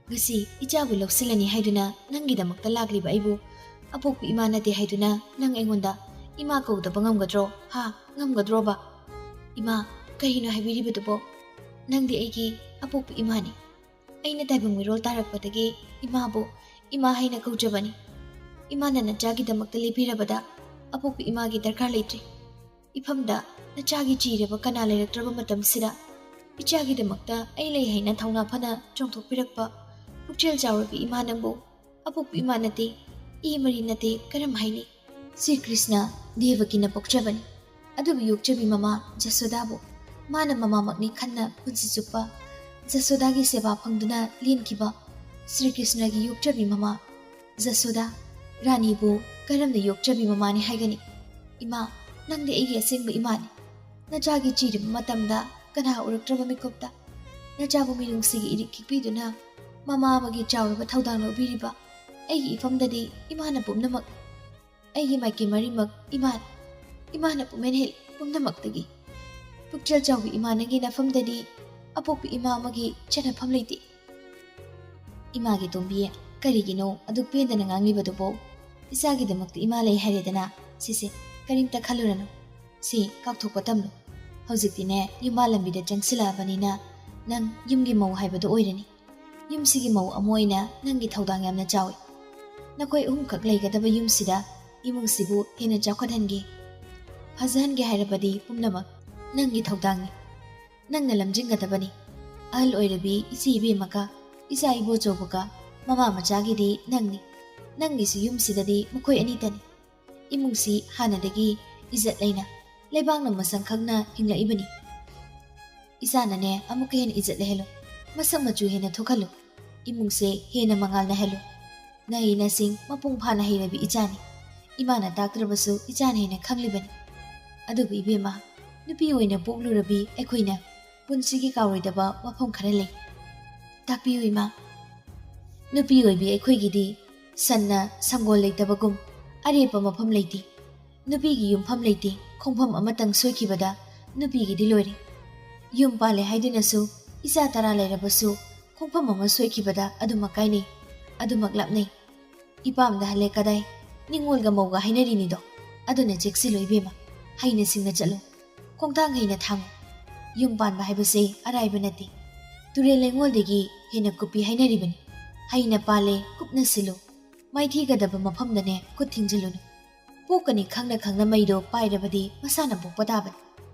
ꯉꯁꯤ ꯏꯆꯥꯕꯨ ꯂꯧꯁꯤꯜꯂꯅꯤ ꯍꯥꯏꯗꯨꯅ ꯅꯪꯒꯤꯗꯃꯛꯇ ꯂꯥꯛꯂꯤꯕ ꯑꯩꯕꯨ ꯑꯄꯣꯛꯄꯤ ꯏꯃꯥ ꯅꯠꯇꯦ ꯍꯥꯏꯗꯨꯅ ꯅꯪ ꯑꯩꯉꯣꯟꯗ ꯏꯃꯥ ꯀꯧꯗꯕ ꯉꯝꯒꯗ꯭ꯔꯣ? ꯍꯥ? ꯉꯝꯒꯗ꯭ꯔꯣꯕ? ꯏꯃꯥ, ꯀꯔꯤꯅꯣ ꯍꯥꯏꯕꯤꯔꯤꯕꯗꯨꯕꯣ? ꯅꯪꯗꯤ ꯑꯩꯒꯤ ꯑꯄꯣꯛꯄꯤ ꯏꯃꯥꯅꯤ꯫ ꯑꯩꯅ ꯇꯥꯏꯕꯪ ꯃꯤꯔꯣꯜ ꯇꯥꯔꯛꯄꯗꯒꯤ ꯏꯃꯥꯕꯨ ꯏꯃꯥ ꯍꯥꯏꯅ ꯀꯧꯖꯕꯅꯤ꯫ ꯏꯃꯥꯅ ꯅꯆꯥꯒꯤꯗꯃꯛꯇ ꯂꯦꯞꯄꯤꯔꯕꯗ ꯑꯄꯣꯛꯄꯤ ꯏꯃꯥꯒꯤ ꯗꯔꯀꯥꯔ ꯂꯩꯇ꯭ꯔꯦ꯫ ꯏꯐꯝꯗ ꯅꯆꯥꯒꯤ ꯆꯤꯔꯕ ꯀꯅꯥ ꯂꯩꯔꯛꯇ꯭ꯔꯕ ꯃꯇꯝꯁꯤꯗ ꯏꯆꯥꯒꯤꯗꯃꯛꯇ ꯑꯩ ꯂꯩ ꯍꯥꯏꯅ ꯊꯧꯅꯥ ꯐꯅ ꯆꯣꯡꯊꯣꯛꯄꯤꯔꯛꯄ ꯄꯨꯛꯆꯦꯜ ꯆꯥꯎꯔꯕꯤ ꯏꯃꯥ ꯅꯪꯕꯨ ꯑꯄꯣꯛꯄꯤ ꯏꯃꯥ ꯅꯠꯇꯦ, ꯏ ꯃꯔꯤ ꯅꯠꯇꯦ, ꯀꯔꯝ ꯍꯥꯏꯅꯤ? ꯁ꯭ꯔꯤ ꯀ꯭ꯔꯤꯁꯅ ꯗꯦꯕꯀꯤꯅ ꯄꯣꯛꯆꯕꯅꯤ꯫ ꯑꯗꯨꯕꯨ ꯌꯣꯛꯆꯕꯤ ꯃꯃꯥ ꯖꯁꯣꯗꯥꯕꯨ ꯃꯥꯅ ꯃꯃꯥꯃꯛꯅꯤ ꯈꯟꯅ ꯄꯨꯟꯁꯤ ꯆꯨꯞꯄ ꯖꯁꯣꯗꯥꯒꯤ ꯁꯦꯕꯥ ꯐꯪꯗꯨꯅ ꯂꯦꯟꯈꯤꯕ ꯁ꯭ꯔꯤ ꯀ꯭ꯔꯤꯁꯅꯒꯤ ꯌꯣꯛꯆꯕꯤ ꯃꯃꯥ ꯖꯁꯣꯗꯥ ꯔꯥꯅꯤꯕꯨ ꯀꯔꯝꯅ ꯌꯣꯛꯆꯕꯤ ꯃꯃꯥꯅꯤ ꯍꯥꯏꯒꯅꯤ? ꯏꯃꯥ, ꯅꯪꯗꯤ ꯑꯩꯒꯤ ꯑꯁꯦꯡꯕ ꯏꯃꯥꯅꯤ꯫ ꯅꯆꯥꯒꯤ ꯆꯤꯔꯤꯕ ꯃꯇꯝꯗ ꯀꯅꯥ ꯎꯔꯛꯇ꯭ꯔꯕ ꯃꯤꯀꯨꯞꯇ ꯅꯆꯥꯕꯨ ꯃꯤꯅꯨꯡꯁꯤꯒꯤ ꯏꯔꯤꯛ ꯈꯤꯛꯄꯤꯗꯨꯅ ꯃꯃꯥ ꯑꯃꯒꯤ ꯆꯥꯎꯔꯕ ꯊꯧꯗꯥꯡ ꯂꯧꯕꯤꯔꯤꯕ ꯑꯩꯒꯤ ꯏꯐꯝꯗꯗꯤ ꯏꯃꯥꯅ ꯄꯨꯝꯅꯃꯛ꯫ ꯑꯩꯒꯤ ꯃꯥꯏꯀꯩ ꯃꯔꯤꯃꯛ ꯏꯃꯥꯅ, ꯏꯃꯥꯅ ꯄꯨꯝꯍꯦꯟ ꯍꯦꯜꯂꯤ ꯄꯨꯝꯅꯃꯛꯇꯒꯤ꯫ ꯄꯨꯛꯆꯦꯜ ꯆꯥꯎꯕꯤ ꯏꯃꯥ ꯅꯪꯒꯤ ꯅꯐꯝꯗꯗꯤ ꯑꯄꯣꯛꯄꯤ ꯏꯃꯥ ꯑꯃꯒꯤ ꯆꯠꯅꯐꯝ ꯂꯩꯇꯦ꯫ ꯏꯃꯥꯒꯤ ꯇꯣꯝꯕꯤ, ꯀꯔꯤꯒꯤꯅꯣ ꯑꯗꯨꯛ ꯄꯦꯟꯗꯅ ꯉꯥꯡꯂꯤꯕꯗꯨꯕꯣ? ꯏꯆꯥꯒꯤꯗꯃꯛꯇ ꯏꯃꯥ ꯂꯩ ꯍꯥꯏꯔꯦꯗꯅ꯫ ꯁꯤꯁꯦ, ꯀꯔꯤꯝꯇ ꯈꯜꯂꯨꯔꯅꯨ꯫ ꯁꯤ ꯀꯥꯎꯊꯣꯛꯄ ꯇꯝꯂꯨ꯫ ꯍꯧꯖꯤꯛꯇꯤꯅꯦ, ꯌꯨꯝꯕꯥꯜ ꯂꯝꯕꯤꯗ ꯆꯪꯁꯤꯜꯂꯛꯑꯕꯅꯤꯅ ꯅꯪ ꯌꯨꯝꯒꯤ ꯃꯧ ꯍꯥꯏꯕꯗꯨ ꯑꯣꯏꯔꯅꯤ꯫ ꯌꯨꯝꯁꯤꯒꯤ ꯃꯧ ꯑꯃ ꯑꯣꯏꯅ ꯅꯪꯒꯤ ꯊꯧꯗꯥꯡ ꯌꯥꯝꯅ ꯆꯥꯎꯏ꯫ ꯅꯈꯣꯏ ꯑꯍꯨꯝꯈꯛ ꯂꯩꯒꯗꯕ ꯌꯨꯝꯁꯤꯗ ꯏꯃꯨꯡꯁꯤꯕꯨ ꯍꯦꯟꯅ ꯆꯥꯎꯈꯠꯍꯟꯒꯦ, ꯐꯖꯍꯟꯒꯦ ꯍꯥꯏꯔꯕꯗꯤ ꯄꯨꯝꯅꯃꯛ ꯅꯪꯒꯤ ꯊꯧꯗꯥꯡꯅꯤ꯫ ꯅꯪꯅ ꯂꯝꯖꯤꯡꯒꯗꯕꯅꯤ꯫ ꯑꯍꯜ ꯑꯣꯏꯔꯕꯤ ꯏꯆꯦ ꯏꯕꯦꯝꯃꯒ ꯏꯆꯥ ꯏꯕꯣꯆꯧꯕꯒ ꯃꯃꯥ ꯃꯆꯥꯒꯤꯗꯤ ꯅꯪꯅꯤ꯫ ꯅꯪꯒꯤꯁꯨ ꯌꯨꯝꯁꯤꯗꯗꯤ ꯃꯈꯣꯏ ꯑꯅꯤꯇꯅꯤ꯫ ꯏꯃꯨꯡꯁꯤ ꯍꯥꯟꯅꯗꯒꯤ ꯏꯖꯠ ꯂꯩꯅ, ꯂꯩꯕꯥꯛꯅ ꯃꯁꯪ ꯈꯪꯅ ꯍꯤꯡꯂꯛꯏꯕꯅꯤ꯫ ꯏꯆꯥꯅꯅꯦ ꯑꯃꯨꯛꯀ ꯍꯦꯟꯅ ꯏꯖꯠ ꯂꯩꯍꯜꯂꯨ, ꯃꯁꯛ ꯃꯆꯨ ꯍꯦꯟꯅ ꯊꯣꯛꯍꯜꯂꯨ, ꯏꯃꯨꯡꯁꯦ ꯍꯦꯟꯅ ꯃꯉꯥꯜ ꯅꯥꯏꯍꯜꯂꯨ꯫ ꯅꯍꯩ ꯅꯁꯤꯡ ꯃꯄꯨꯡ ꯐꯥꯅ ꯍꯩꯔꯕꯤ ꯏꯆꯥꯅꯤ꯫ ꯏꯃꯥꯅ ꯇꯥꯛꯇ꯭ꯔꯕꯁꯨ ꯏꯆꯥꯅ ꯍꯦꯟꯅ ꯈꯪꯂꯤꯕꯅꯤ꯫ ꯑꯗꯨꯕꯨ ꯏꯕꯦꯝꯃ, ꯅꯨꯄꯤ ꯑꯣꯏꯅ ꯄꯣꯛꯂꯨꯔꯕꯤ ꯑꯩꯈꯣꯏꯅ ꯄꯨꯟꯁꯤꯒꯤ ꯀꯥꯎꯔꯣꯏꯗꯕ ꯋꯥꯐꯝ ꯈꯔ ꯂꯩ꯫ ꯇꯥꯛꯄꯤꯌꯨ ꯏꯃꯥ꯫ ꯅꯨꯄꯤ ꯑꯣꯏꯕꯤ ꯑꯩꯈꯣꯏꯒꯤꯗꯤ ꯁꯟꯅ ꯁꯪꯒꯣꯜ ꯂꯩꯇꯕꯒꯨꯝ ꯑꯔꯦꯞꯄ ꯃꯐꯝ ꯂꯩꯇꯦ꯫ ꯅꯨꯄꯤꯒꯤ ꯌꯨꯝꯐꯝ ꯂꯩꯇꯦ, ꯈꯣꯡꯐꯝ ꯑꯃꯇꯪ ꯁꯣꯏꯈꯤꯕꯗ ꯅꯨꯄꯤꯒꯤꯗꯤ ꯂꯣꯏꯔꯦ꯫ ꯌꯨꯝ ꯄꯥꯜꯂꯦ ꯍꯥꯏꯗꯨꯅꯁꯨ ꯏꯆꯥ ꯇꯔꯥ ꯂꯩꯔꯕꯁꯨ ꯈꯣꯡꯐꯝ ꯑꯃ ꯁꯣꯏꯈꯤꯕꯗ ꯑꯗꯨꯃꯛ ꯀꯥꯏꯅꯩ, ꯑꯗꯨꯃꯛ ꯂꯥꯞꯅꯩ꯫ ꯏꯄꯥꯝꯗ ꯍꯜꯂꯦ ꯀꯗꯥꯏ? ꯅꯤꯡꯉꯣꯜꯒ ꯃꯧꯒ ꯍꯥꯏꯅꯔꯤꯅꯤꯗꯣ꯫ ꯑꯗꯨꯅ ꯆꯦꯛꯁꯤꯜꯂꯨ ꯏꯕꯦꯝꯃ, ꯍꯩꯅ ꯁꯤꯡꯅ ꯆꯠꯂꯨ, ꯈꯣꯡꯊꯥꯡ ꯍꯩꯅ ꯊꯥꯡꯉꯨ꯫ ꯌꯨꯝ ꯄꯥꯟꯕ ꯍꯥꯏꯕꯁꯦ ꯑꯔꯥꯏꯕ ꯅꯠꯇꯦ꯫ ꯇꯨꯔꯦꯜ ꯂꯩꯉꯣꯜꯗꯒꯤ ꯍꯦꯟꯅ ꯀꯨꯞꯄꯤ ꯍꯥꯏꯅꯔꯤꯕꯅꯤ꯫ ꯍꯩꯅ ꯄꯥꯜꯂꯦ, ꯀꯨꯞꯅ ꯁꯤꯜꯂꯨ꯫ ꯃꯥꯏꯊꯤꯒꯗꯕ ꯃꯐꯝꯗꯅꯦ ꯈꯨꯠ ꯊꯤꯡꯖꯤꯜꯂꯨꯅꯨ꯫ ꯄꯣꯛꯀꯅꯤ ꯈꯪꯅ ꯈꯪꯅ ꯃꯩꯗꯣ ꯄꯥꯏꯔꯕꯗꯤ ꯃꯁꯥꯅ ꯄꯣꯛꯄ ꯇꯥꯕꯅꯤ꯫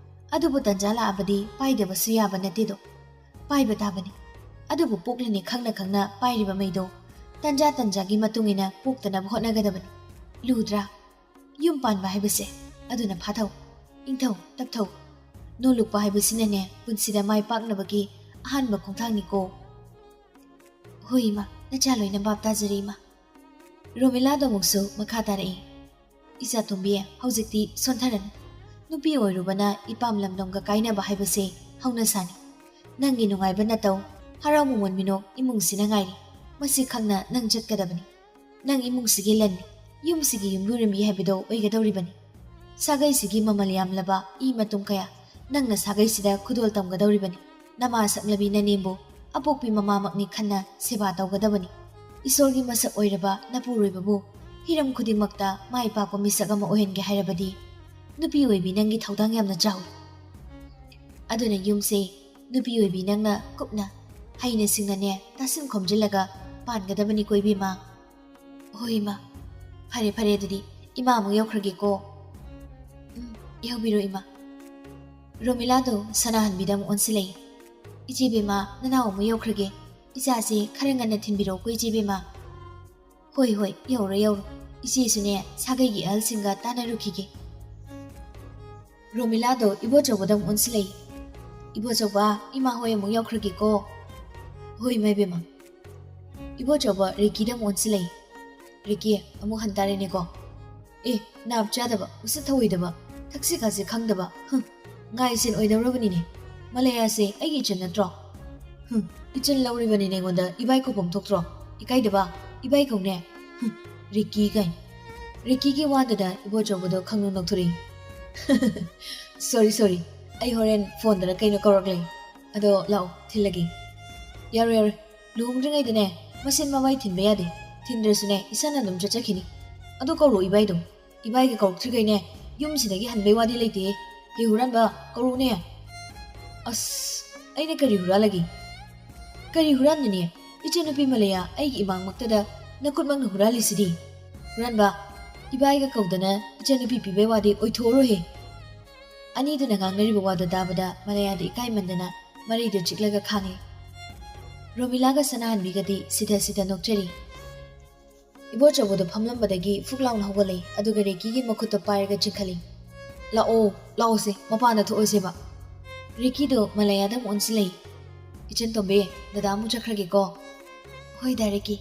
ꯑꯗꯨꯕꯨ ꯇꯟꯖꯥ ꯂꯥꯛꯑꯕꯗꯤ ꯄꯥꯏꯗꯕꯁꯨ ꯌꯥꯕ ꯅꯠꯇꯦꯗꯣ꯫ ꯄꯥꯏꯕ ꯇꯥꯕꯅꯤ꯫ ꯑꯗꯨꯕꯨ ꯄꯣꯛꯂꯅꯤ ꯈꯪꯅ ꯈꯪꯅ ꯄꯥꯏꯔꯤꯕ ꯃꯩꯗꯣ ꯇꯟꯖꯥ ꯇꯟꯖꯥꯒꯤ ꯃꯇꯨꯡ ꯏꯟꯅ ꯄꯣꯛꯇꯅꯕ ꯍꯣꯠꯅꯒꯗꯕꯅꯤ꯫ ꯂꯨꯗ꯭ꯔꯥ? ꯌꯨꯝ ꯄꯥꯟꯕ ꯍꯥꯏꯕꯁꯦ꯫ ꯑꯗꯨꯅ ꯐꯥꯊꯧ, ꯏꯪꯊꯧ, ꯇꯞꯊꯧ꯫ ꯅꯣꯂꯨꯛꯄ ꯍꯥꯏꯕꯁꯤꯅꯅꯦ ꯄꯨꯟꯁꯤꯗ ꯃꯥꯏ ꯄꯥꯛꯅꯕꯒꯤ ꯑꯍꯥꯟꯕ ꯈꯣꯡꯊꯥꯡꯅꯤꯀꯣ꯫ ꯍꯣꯏ ꯏꯃꯥ, ꯅꯆꯥ ꯂꯣꯏꯅ ꯚꯥꯞ ꯇꯥꯖꯔꯦ ꯏꯃꯥ꯫ ꯔꯣꯃꯤꯂꯥꯗꯣ ꯑꯃꯨꯛꯁꯨ ꯃꯈꯥ ꯇꯥꯔꯛꯏ꯫ ꯏꯆꯥ ꯇꯣꯝꯕꯤ, ꯍꯧꯖꯤꯛꯇꯤ ꯁꯣꯟꯊꯔꯅꯨ꯫ ꯅꯨꯄꯤ ꯑꯣꯏꯔꯨꯕꯅ ꯏꯄꯥꯝ ꯂꯝꯗꯝꯒ ꯀꯥꯏꯅꯕ ꯍꯥꯏꯕꯁꯦ ꯍꯧꯅꯁꯥꯅꯤ꯫ ꯅꯪꯒꯤ ꯅꯨꯡꯉꯥꯏꯕ ꯅꯇꯧ, ꯍꯔꯥꯎ ꯃꯃꯣꯟ ꯃꯤꯅꯣꯛ ꯏꯃꯨꯡꯁꯤꯅ ꯉꯥꯏꯔꯤ꯫ ꯃꯁꯤ ꯈꯪꯅ ꯅꯪ ꯆꯠꯀꯗꯕꯅꯤ꯫ ꯅꯪ ꯏꯃꯨꯡꯁꯤꯒꯤ ꯂꯟꯅꯤ, ꯌꯨꯝꯁꯤꯒꯤ ꯌꯨꯝꯕꯨꯔꯦꯝꯕꯤ ꯍꯥꯏꯕꯗꯣ ꯑꯣꯏꯒꯗꯧꯔꯤꯕꯅꯤ꯫ ꯁꯥꯒꯩꯁꯤꯒꯤ ꯃꯃꯜ ꯌꯥꯝꯂꯕ ꯏ ꯃꯇꯨꯡ ꯀꯌꯥ ꯅꯪꯅ ꯁꯥꯒꯩꯁꯤꯗ ꯈꯨꯗꯣꯜ ꯇꯝꯒꯗꯧꯔꯤꯕꯅꯤ꯫ ꯅꯃꯥ ꯁꯛꯂꯕꯤ ꯅꯅꯦꯝꯕꯨ ꯑꯄꯣꯛꯄꯤ ꯃꯃꯥꯃꯛꯅꯤ ꯈꯟꯅ ꯁꯦꯕꯥ ꯇꯧꯒꯗꯕꯅꯤ꯫ ꯏꯁꯣꯔꯒꯤ ꯃꯁꯛ ꯑꯣꯏꯔꯕ ꯅꯄꯨꯔꯣꯏꯕꯕꯨ ꯍꯤꯔꯝ ꯈꯨꯗꯤꯡꯃꯛꯇ ꯃꯥꯏ ꯄꯥꯛꯄ ꯃꯤꯁꯛ ꯑꯃ ꯑꯣꯏꯍꯟꯒꯦ ꯍꯥꯏꯔꯕꯗꯤ ꯅꯨꯄꯤ ꯑꯣꯏꯕꯤ ꯅꯪꯒꯤ ꯊꯧꯗꯥꯡ ꯌꯥꯝꯅ ꯆꯥꯎꯏ꯫ ꯑꯗꯨꯅ ꯌꯨꯝꯁꯦ ꯅꯨꯄꯤ ꯑꯣꯏꯕꯤ ꯅꯪꯅ ꯀꯨꯞꯅ ꯍꯩꯅ ꯁꯤꯡꯅꯅꯦ ꯇꯥꯁꯤꯟ ꯈꯣꯝꯖꯤꯜꯂꯒ ꯄꯥꯟꯒꯗꯕꯅꯤꯀꯣ ꯏꯕꯦꯝꯃ꯫ ꯍꯣꯏ ꯏꯃꯥ꯫ ꯐꯔꯦ ꯐꯔꯦ, ꯑꯗꯨꯗꯤ ꯏꯃꯥ ꯑꯃꯨꯛ ꯌꯧꯈ꯭ꯔꯒꯦꯀꯣ꯫ ꯎꯝ, ꯌꯧꯕꯤꯔꯣ ꯏꯃꯥ꯫ ꯔꯣꯃꯤꯂꯥꯗꯣ ꯁꯅꯥꯍꯟꯕꯤꯗ ꯑꯃꯨꯛ ꯑꯣꯟꯁꯤꯜꯂꯛꯏ꯫ ꯏꯆꯦ ꯕꯦꯝꯃ, ꯅꯅꯥꯎ ꯑꯃꯨꯛ ꯌꯧꯈ꯭ꯔꯒꯦ꯫ ꯏꯆꯥꯁꯦ ꯈꯔ ꯉꯟꯅ ꯊꯤꯟꯕꯤꯔꯛꯎꯀꯣ ꯏꯆꯦ ꯕꯦꯝꯃ꯫ ꯍꯣꯏ ꯍꯣꯏ, ꯌꯧꯔꯣ ꯌꯧꯔꯣ꯫ ꯏꯆꯦꯁꯨꯅꯦ ꯁꯥꯒꯩꯒꯤ ꯑꯍꯜꯁꯤꯡꯒ ꯇꯥꯟꯅꯔꯨꯈꯤꯒꯦ꯫ ꯔꯣꯃꯤꯂꯥꯗꯣ ꯏꯕꯣꯆꯧꯕꯗ ꯑꯃꯨꯛ ꯑꯣꯟꯁꯤꯜꯂꯛꯏ꯫ ꯏꯕꯣꯆꯧꯕ, ꯏꯃꯥ ꯍꯣꯏ ꯑꯃꯨꯛ ꯌꯧꯈ꯭ꯔꯒꯦꯀꯣ꯫ ꯍꯣꯏ ꯏꯃꯥ ꯏꯕꯦꯝꯃ꯫ ꯏꯕꯣꯆꯧꯕ ꯔꯤꯀꯤꯗ ꯑꯃꯨꯛ ꯑꯣꯟꯁꯤꯜꯂꯛꯏ꯫ ꯔꯤꯀꯤ, ꯑꯃꯨꯛ ꯍꯟꯇꯥꯔꯦꯅꯦꯀꯣ꯫ ꯑꯦ, ꯅꯥꯞ ꯆꯥꯗꯕ, ꯎꯁꯤꯠ ꯊꯧꯑꯣꯏꯗꯕ, ꯊꯛꯁꯤ ꯈꯥꯁꯤ ꯈꯪꯗꯕ, ꯍꯨꯝ, ꯉꯥꯏ ꯁꯦꯟ ꯑꯣꯏꯗꯧꯔꯕꯅꯤꯅꯦ꯫ ꯃꯂꯌꯥꯁꯦ ꯑꯩꯒꯤ ꯏꯆꯟ ꯅꯠꯇ꯭ꯔꯣ? ꯍꯨꯝ, ꯏꯆꯟ ꯂꯧꯔꯤꯕꯅꯤꯅꯦ ꯑꯩꯉꯣꯟꯗ ꯏꯕꯥꯏ ꯀꯧꯐꯝ ꯊꯣꯛꯇ꯭ꯔꯣ? ꯏꯀꯥꯏꯗꯕ, ꯏꯕꯥꯏ ꯀꯧꯅꯦ꯫ ꯍꯨꯝ, ꯔꯤꯀꯤ ꯀꯥꯏꯅ꯫ ꯔꯤꯀꯤꯒꯤ ꯋꯥꯗꯨꯗ ꯏꯕꯣꯆꯧꯕꯗꯣ ꯈꯪꯅꯣꯛ ꯅꯣꯛꯊꯣꯔꯛꯏ꯫ Sorry, sorry, ꯑꯩ ꯍꯣꯔꯦꯟ ꯐꯣꯟꯗꯔ ꯀꯩꯅꯣ ꯀꯧꯔꯛꯂꯦ꯫ ꯑꯗꯣ ꯂꯥꯛꯑꯣ, ꯊꯤꯜꯂꯒꯦ꯫ ꯌꯥꯔꯣꯏ, ꯌꯥꯔꯣꯏ, ꯂꯨꯍꯣꯡꯗ꯭ꯔꯤꯉꯩꯗꯅꯦ ꯃꯁꯦꯟ ꯃꯃꯥꯏ ꯊꯤꯟꯕ ꯌꯥꯗꯦ꯫ ꯊꯤꯟꯗ꯭ꯔꯁꯨꯅꯦ ꯏꯁꯥꯅ ꯑꯗꯨꯝ ꯆꯠꯆꯈꯤꯅꯤ꯫ ꯑꯗꯨ ꯀꯧꯔꯣ ꯏꯕꯥꯏꯗꯣ꯫ ꯏꯕꯥꯏꯒ ꯀꯧꯔꯛꯇ꯭ꯔꯤꯈꯩꯅꯦ ꯌꯨꯝꯁꯤꯗꯒꯤ ꯍꯟꯕꯩ ꯋꯥꯗꯤ ꯂꯩꯇꯦ꯫ ꯍꯦ ꯍꯨꯔꯥꯟꯕ, ꯀꯧꯔꯛꯎꯅꯦ꯫ ꯑꯁ, ꯑꯩꯅ ꯀꯔꯤ ꯍꯨꯔꯥꯜꯂꯒꯦ? ꯀꯔꯤ ꯍꯨꯔꯥꯟꯒꯅꯤ? ꯏꯆꯟꯅꯨꯄꯤ ꯃꯂꯌꯥ ꯑꯩꯒꯤ ꯏꯃꯥꯡꯃꯛꯇꯗ ꯅꯈꯨꯠꯃꯛꯅ ꯍꯨꯔꯥꯜꯂꯤꯁꯤꯗꯤ꯫ ꯍꯨꯔꯥꯟꯕ, ꯏꯕꯥꯏꯒ ꯀꯧꯗꯅ ꯏꯆꯟꯅꯨꯄꯤ ꯄꯤꯕꯩ ꯋꯥꯗꯤ ꯑꯣꯏꯊꯣꯛꯑꯔꯣꯏꯍꯦ꯫ ꯑꯅꯤꯗꯨꯅ ꯉꯥꯡꯅꯔꯤꯕ ꯋꯥꯗꯨ ꯇꯥꯕꯗ ꯃꯂꯌꯥꯗ ꯏꯀꯥꯏꯃꯟꯗꯅ ꯃꯔꯩꯗꯨ ꯆꯤꯛꯂꯒ ꯈꯥꯡꯉꯤ꯫ ꯔꯣꯃꯤꯂꯥꯒ ꯁꯅꯥꯍꯟꯕꯤꯒꯗꯤ ꯁꯤꯊ ꯁꯤꯊ ꯅꯣꯛꯆꯔꯤ꯫ ꯏꯕꯣꯆꯧꯕꯗꯨ ꯐꯝꯂꯝꯕꯗꯒꯤ ꯐꯨꯛ ꯂꯥꯎꯅ ꯍꯧꯒꯠꯂꯛꯏ, ꯑꯗꯨꯒ ꯔꯦꯀꯤꯒꯤ ꯃꯈꯨꯠꯇ ꯄꯥꯏꯔꯒ ꯆꯤꯡꯈꯠꯂꯤ꯫ "ꯂꯥꯛꯑꯣ, ꯂꯥꯛꯑꯣꯁꯦ, ꯃꯄꯥꯟꯗ ꯊꯣꯛꯑꯁꯦꯕ꯫" ꯔꯦꯀꯤꯗꯣ ꯃꯂꯌꯥꯗ ꯑꯃꯨꯛ ꯑꯣꯟꯁꯤꯜꯂꯛꯏ꯫ "ꯏꯆꯟ ꯇꯣꯝꯕꯤ, ꯗꯗꯥ ꯑꯃꯨꯛ ꯆꯠꯈ꯭ꯔꯒꯦꯀꯣ꯫" "ꯍꯣꯏ ꯗꯥ ꯔꯦꯀꯤ꯫"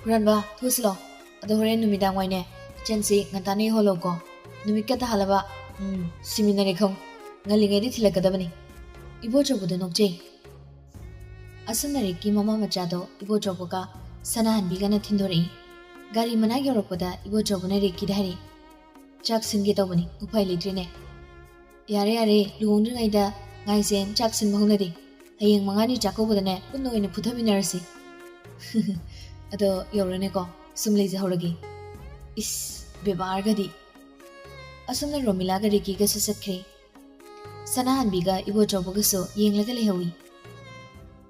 "ꯍꯨꯔꯥꯟꯕ, ꯊꯣꯛꯁꯤ ꯂꯥꯛꯑꯣ꯫ ꯑꯗꯣ ꯍꯣꯔꯦꯟ ꯅꯨꯃꯤꯗꯥꯡ ꯋꯥꯏꯅꯦ, ꯏꯆꯟꯁꯤ ꯉꯟꯇꯥꯅ ꯌꯧꯍꯜꯂꯛꯑꯣꯀꯣ꯫ ꯅꯨꯃꯤꯠꯀ ꯇꯥꯍꯜꯂꯕ, ꯎꯝ, ꯁꯤꯃꯤꯟꯅꯔꯦ ꯈꯪꯉꯨ꯫ ꯉꯜꯂꯤꯉꯩꯗ ꯊꯤꯜꯂꯛꯀꯗꯕꯅꯤ꯫" ꯏꯕꯣꯆꯧꯕꯗꯣ ꯅꯣꯛꯆꯩ꯫ ꯑꯁꯨꯝꯅ ꯔꯦꯀꯤ ꯃꯃꯥ ꯃꯆꯥꯗꯣ ꯏꯕꯣꯆꯧꯕꯒ ꯁꯅꯥꯍꯟꯕꯤꯒꯅ ꯊꯤꯟꯗꯣꯔꯛꯏ꯫ ꯒꯥꯔꯤ ꯃꯅꯥꯛ ꯌꯧꯔꯛꯄꯗ ꯏꯕꯣꯆꯧꯕꯅ ꯔꯦꯀꯤꯗ ꯍꯥꯏꯔꯛꯏ, "ꯆꯥꯛ ꯁꯤꯟꯒꯦ ꯇꯧꯕꯅꯤ, ꯎꯄꯥꯏ ꯂꯩꯇ꯭ꯔꯦꯅꯦ꯫" "ꯌꯥꯔꯦ, ꯌꯥꯔꯦ, ꯂꯨꯍꯣꯡꯗ꯭ꯔꯤꯉꯩꯗ ꯉꯥꯏꯁꯦ ꯆꯥꯛ ꯁꯤꯟꯕ ꯍꯧꯅꯗꯦ꯫ ꯍꯌꯦꯡ ꯃꯉꯥꯅꯤ ꯆꯥꯛꯀꯧꯕꯗꯅꯦ ꯄꯨꯟꯅ ꯑꯣꯏꯅ ꯐꯨꯊꯃꯤꯟꯅꯔꯁꯤ꯫" "ꯑꯗꯣ ꯌꯧꯔꯅꯦꯀꯣ, ꯁꯨꯝ ꯂꯩꯖꯍꯧꯔꯒꯦ꯫" ꯏꯁ, ꯕꯦꯕꯥꯔꯒꯗꯤ꯫ ꯑꯁꯨꯝꯅ ꯔꯣꯃꯤꯂꯥꯒ ꯔꯦꯀꯤꯒꯁꯨ ꯆꯠꯈ꯭ꯔꯦ꯫ ꯁꯅꯥꯍꯟꯕꯤꯒ ꯏꯕꯣꯆꯧꯕꯒꯁꯨ ꯌꯦꯡꯂꯒ ꯂꯩꯍꯧꯏ꯫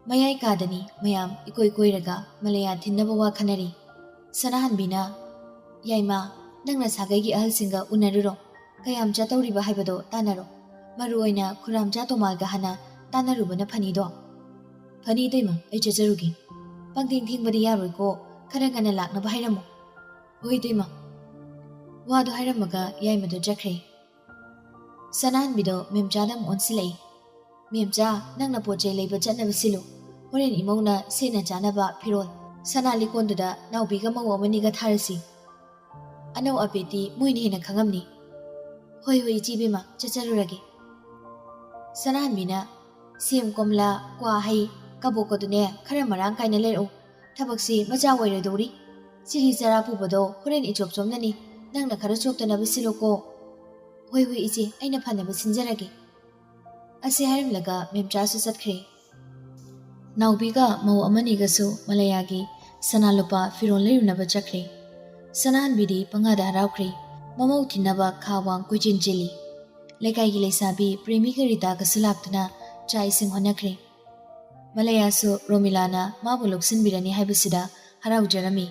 ꯃꯌꯥꯏ ꯀꯥꯗꯅꯤ ꯃꯌꯥꯝ ꯏꯀꯣꯏ ꯀꯣꯏꯔꯒ ꯃꯂꯌꯥ ꯊꯤꯟꯅꯕ ꯋꯥ ꯈꯟꯅꯔꯤ꯫ ꯁꯅꯥꯍꯟꯕꯤꯅ, "ꯌꯥꯏꯃ, ꯅꯪꯅ ꯁꯥꯒꯩꯒꯤ ꯑꯍꯜꯁꯤꯡꯒ ꯎꯅꯔꯨꯔꯣ꯫ ꯀꯌꯥꯝ ꯆꯥꯇꯧꯔꯤꯕ ꯍꯥꯏꯕꯗꯣ ꯇꯥꯟꯅꯔꯣ꯫ ꯃꯔꯨ ꯑꯣꯏꯅ ꯈꯨꯔꯥꯝꯆꯥ ꯇꯣꯃꯥꯜꯒ ꯍꯥꯟꯅ ꯇꯥꯟꯅꯔꯨꯕꯅ ꯐꯅꯤꯗꯣ꯫" "ꯐꯅꯤ ꯏꯇꯩꯃ, ꯑꯩ ꯆꯠꯆꯔꯨꯒꯦ꯫" "ꯄꯪꯊꯦꯡ ꯊꯦꯡꯕꯗꯤ ꯌꯥꯔꯣꯏꯀꯣ, ꯈꯔ ꯉꯟꯅ ꯂꯥꯛꯅꯕ ꯍꯥꯏꯔꯝꯃꯨ꯫" "ꯍꯣꯏ ꯏꯇꯩꯃ꯫" ꯋꯥꯗꯨ ꯍꯥꯏꯔꯝꯃꯒ ꯌꯥꯏꯃꯗꯨ ꯆꯠꯈ꯭ꯔꯦ꯫ ꯁꯅꯥꯍꯟꯕꯤꯗꯣ ꯃꯦꯝꯆꯥꯗ ꯑꯃꯨꯛ ꯑꯣꯟꯁꯤꯜꯂꯛꯏ꯫ "ꯃꯦꯝꯆꯥ, ꯅꯪꯅ ꯄꯣꯠ ꯆꯩ ꯂꯩꯕ ꯆꯠꯅꯕ ꯁꯤꯜꯂꯨ꯫ ꯍꯣꯔꯦꯟ ꯏꯃꯧꯅ ꯁꯦꯠꯅ ꯆꯥꯅꯕ ꯐꯤꯔꯣꯜ, ꯁꯅꯥ ꯂꯤꯛꯀꯣꯟꯗꯨꯗ ꯅꯥꯎꯕꯤꯒ ꯃꯧ ꯑꯃꯅꯤꯒ ꯊꯥꯔꯁꯤ꯫" "ꯑꯅꯧ ꯑꯄꯦꯠꯇꯤ ꯃꯣꯏꯅ ꯍꯦꯟꯅ ꯈꯪꯉꯝꯅꯤ꯫" "ꯍꯣꯏ, ꯍꯣꯏ, ꯏꯆꯦ ꯏꯕꯦꯝꯃ, ꯆꯠꯆꯔꯨꯔꯒꯦ꯫" ꯁꯅꯥꯍꯟꯕꯤꯅ, "ꯁꯦꯝ, ꯀꯣꯝꯂꯥ, ꯀ꯭ꯋꯥ, ꯍꯩ, ꯀꯕꯣꯛꯀꯗꯨꯅꯦ ꯈꯔ ꯃꯔꯥꯡ ꯀꯥꯏꯅ ꯂꯩꯔꯛꯎ꯫ ꯊꯕꯛꯁꯤ ꯃꯆꯥ ꯑꯣꯏꯔꯣꯏꯗꯧꯔꯤ꯫ ꯆꯤꯔꯤ ꯆꯔꯥ ꯄꯨꯕꯗꯣ ꯍꯣꯔꯦꯟ ꯏꯆꯣꯞ ꯆꯣꯞꯅꯅꯤ꯫ ꯅꯪꯅ ꯈꯔ ꯆꯣꯞꯇꯅꯕ ꯁꯤꯜꯂꯨꯀꯣ꯫" "ꯍꯣꯏ, ꯍꯣꯏ, ꯏꯆꯦ, ꯑꯩꯅ ꯐꯅꯕ ꯁꯤꯟꯖꯔꯒꯦ꯫" ꯑꯁꯤ ꯍꯥꯏꯔꯝꯂꯒ ꯃꯦꯝꯆꯥꯁꯨ ꯆꯠꯈ꯭ꯔꯦ꯫ ꯅꯥꯎꯕꯤꯒ ꯃꯧ ꯑꯃꯅꯤꯒꯁꯨ ꯃꯂꯌꯥꯒꯤ ꯁꯅꯥ ꯂꯨꯄꯥ ꯐꯤꯔꯣꯜ ꯂꯩꯔꯨꯅꯕ ꯆꯠꯈ꯭ꯔꯦ꯫ ꯁꯅꯥꯍꯟꯕꯤꯗꯤ ꯄꯪꯉꯥꯗ ꯍꯔꯥꯎꯈ꯭ꯔꯦ꯫ ꯃꯃꯧ ꯊꯤꯟꯅꯕ ꯈꯥ ꯋꯥꯡ ꯀꯣꯏꯆꯦꯟ ꯆꯦꯜꯂꯤ꯫ ꯂꯩꯀꯥꯏꯒꯤ ꯂꯩꯁꯥꯕꯤ ꯄ꯭ꯔꯦꯃꯤꯒ ꯔꯤꯇꯥꯒꯁꯨ ꯂꯥꯛꯇꯨꯅ ꯆꯥꯛ ꯏꯁꯤꯡ ꯍꯣꯠꯅꯈ꯭ꯔꯦ꯫ ꯃꯂꯌꯥꯁꯨ ꯔꯣꯃꯤꯂꯥꯅ ꯃꯥꯕꯨ ꯂꯧꯁꯤꯟꯕꯤꯔꯅꯤ ꯍꯥꯏꯕꯁꯤꯗ ꯍꯔꯥꯎꯖꯔꯝꯃꯤ꯫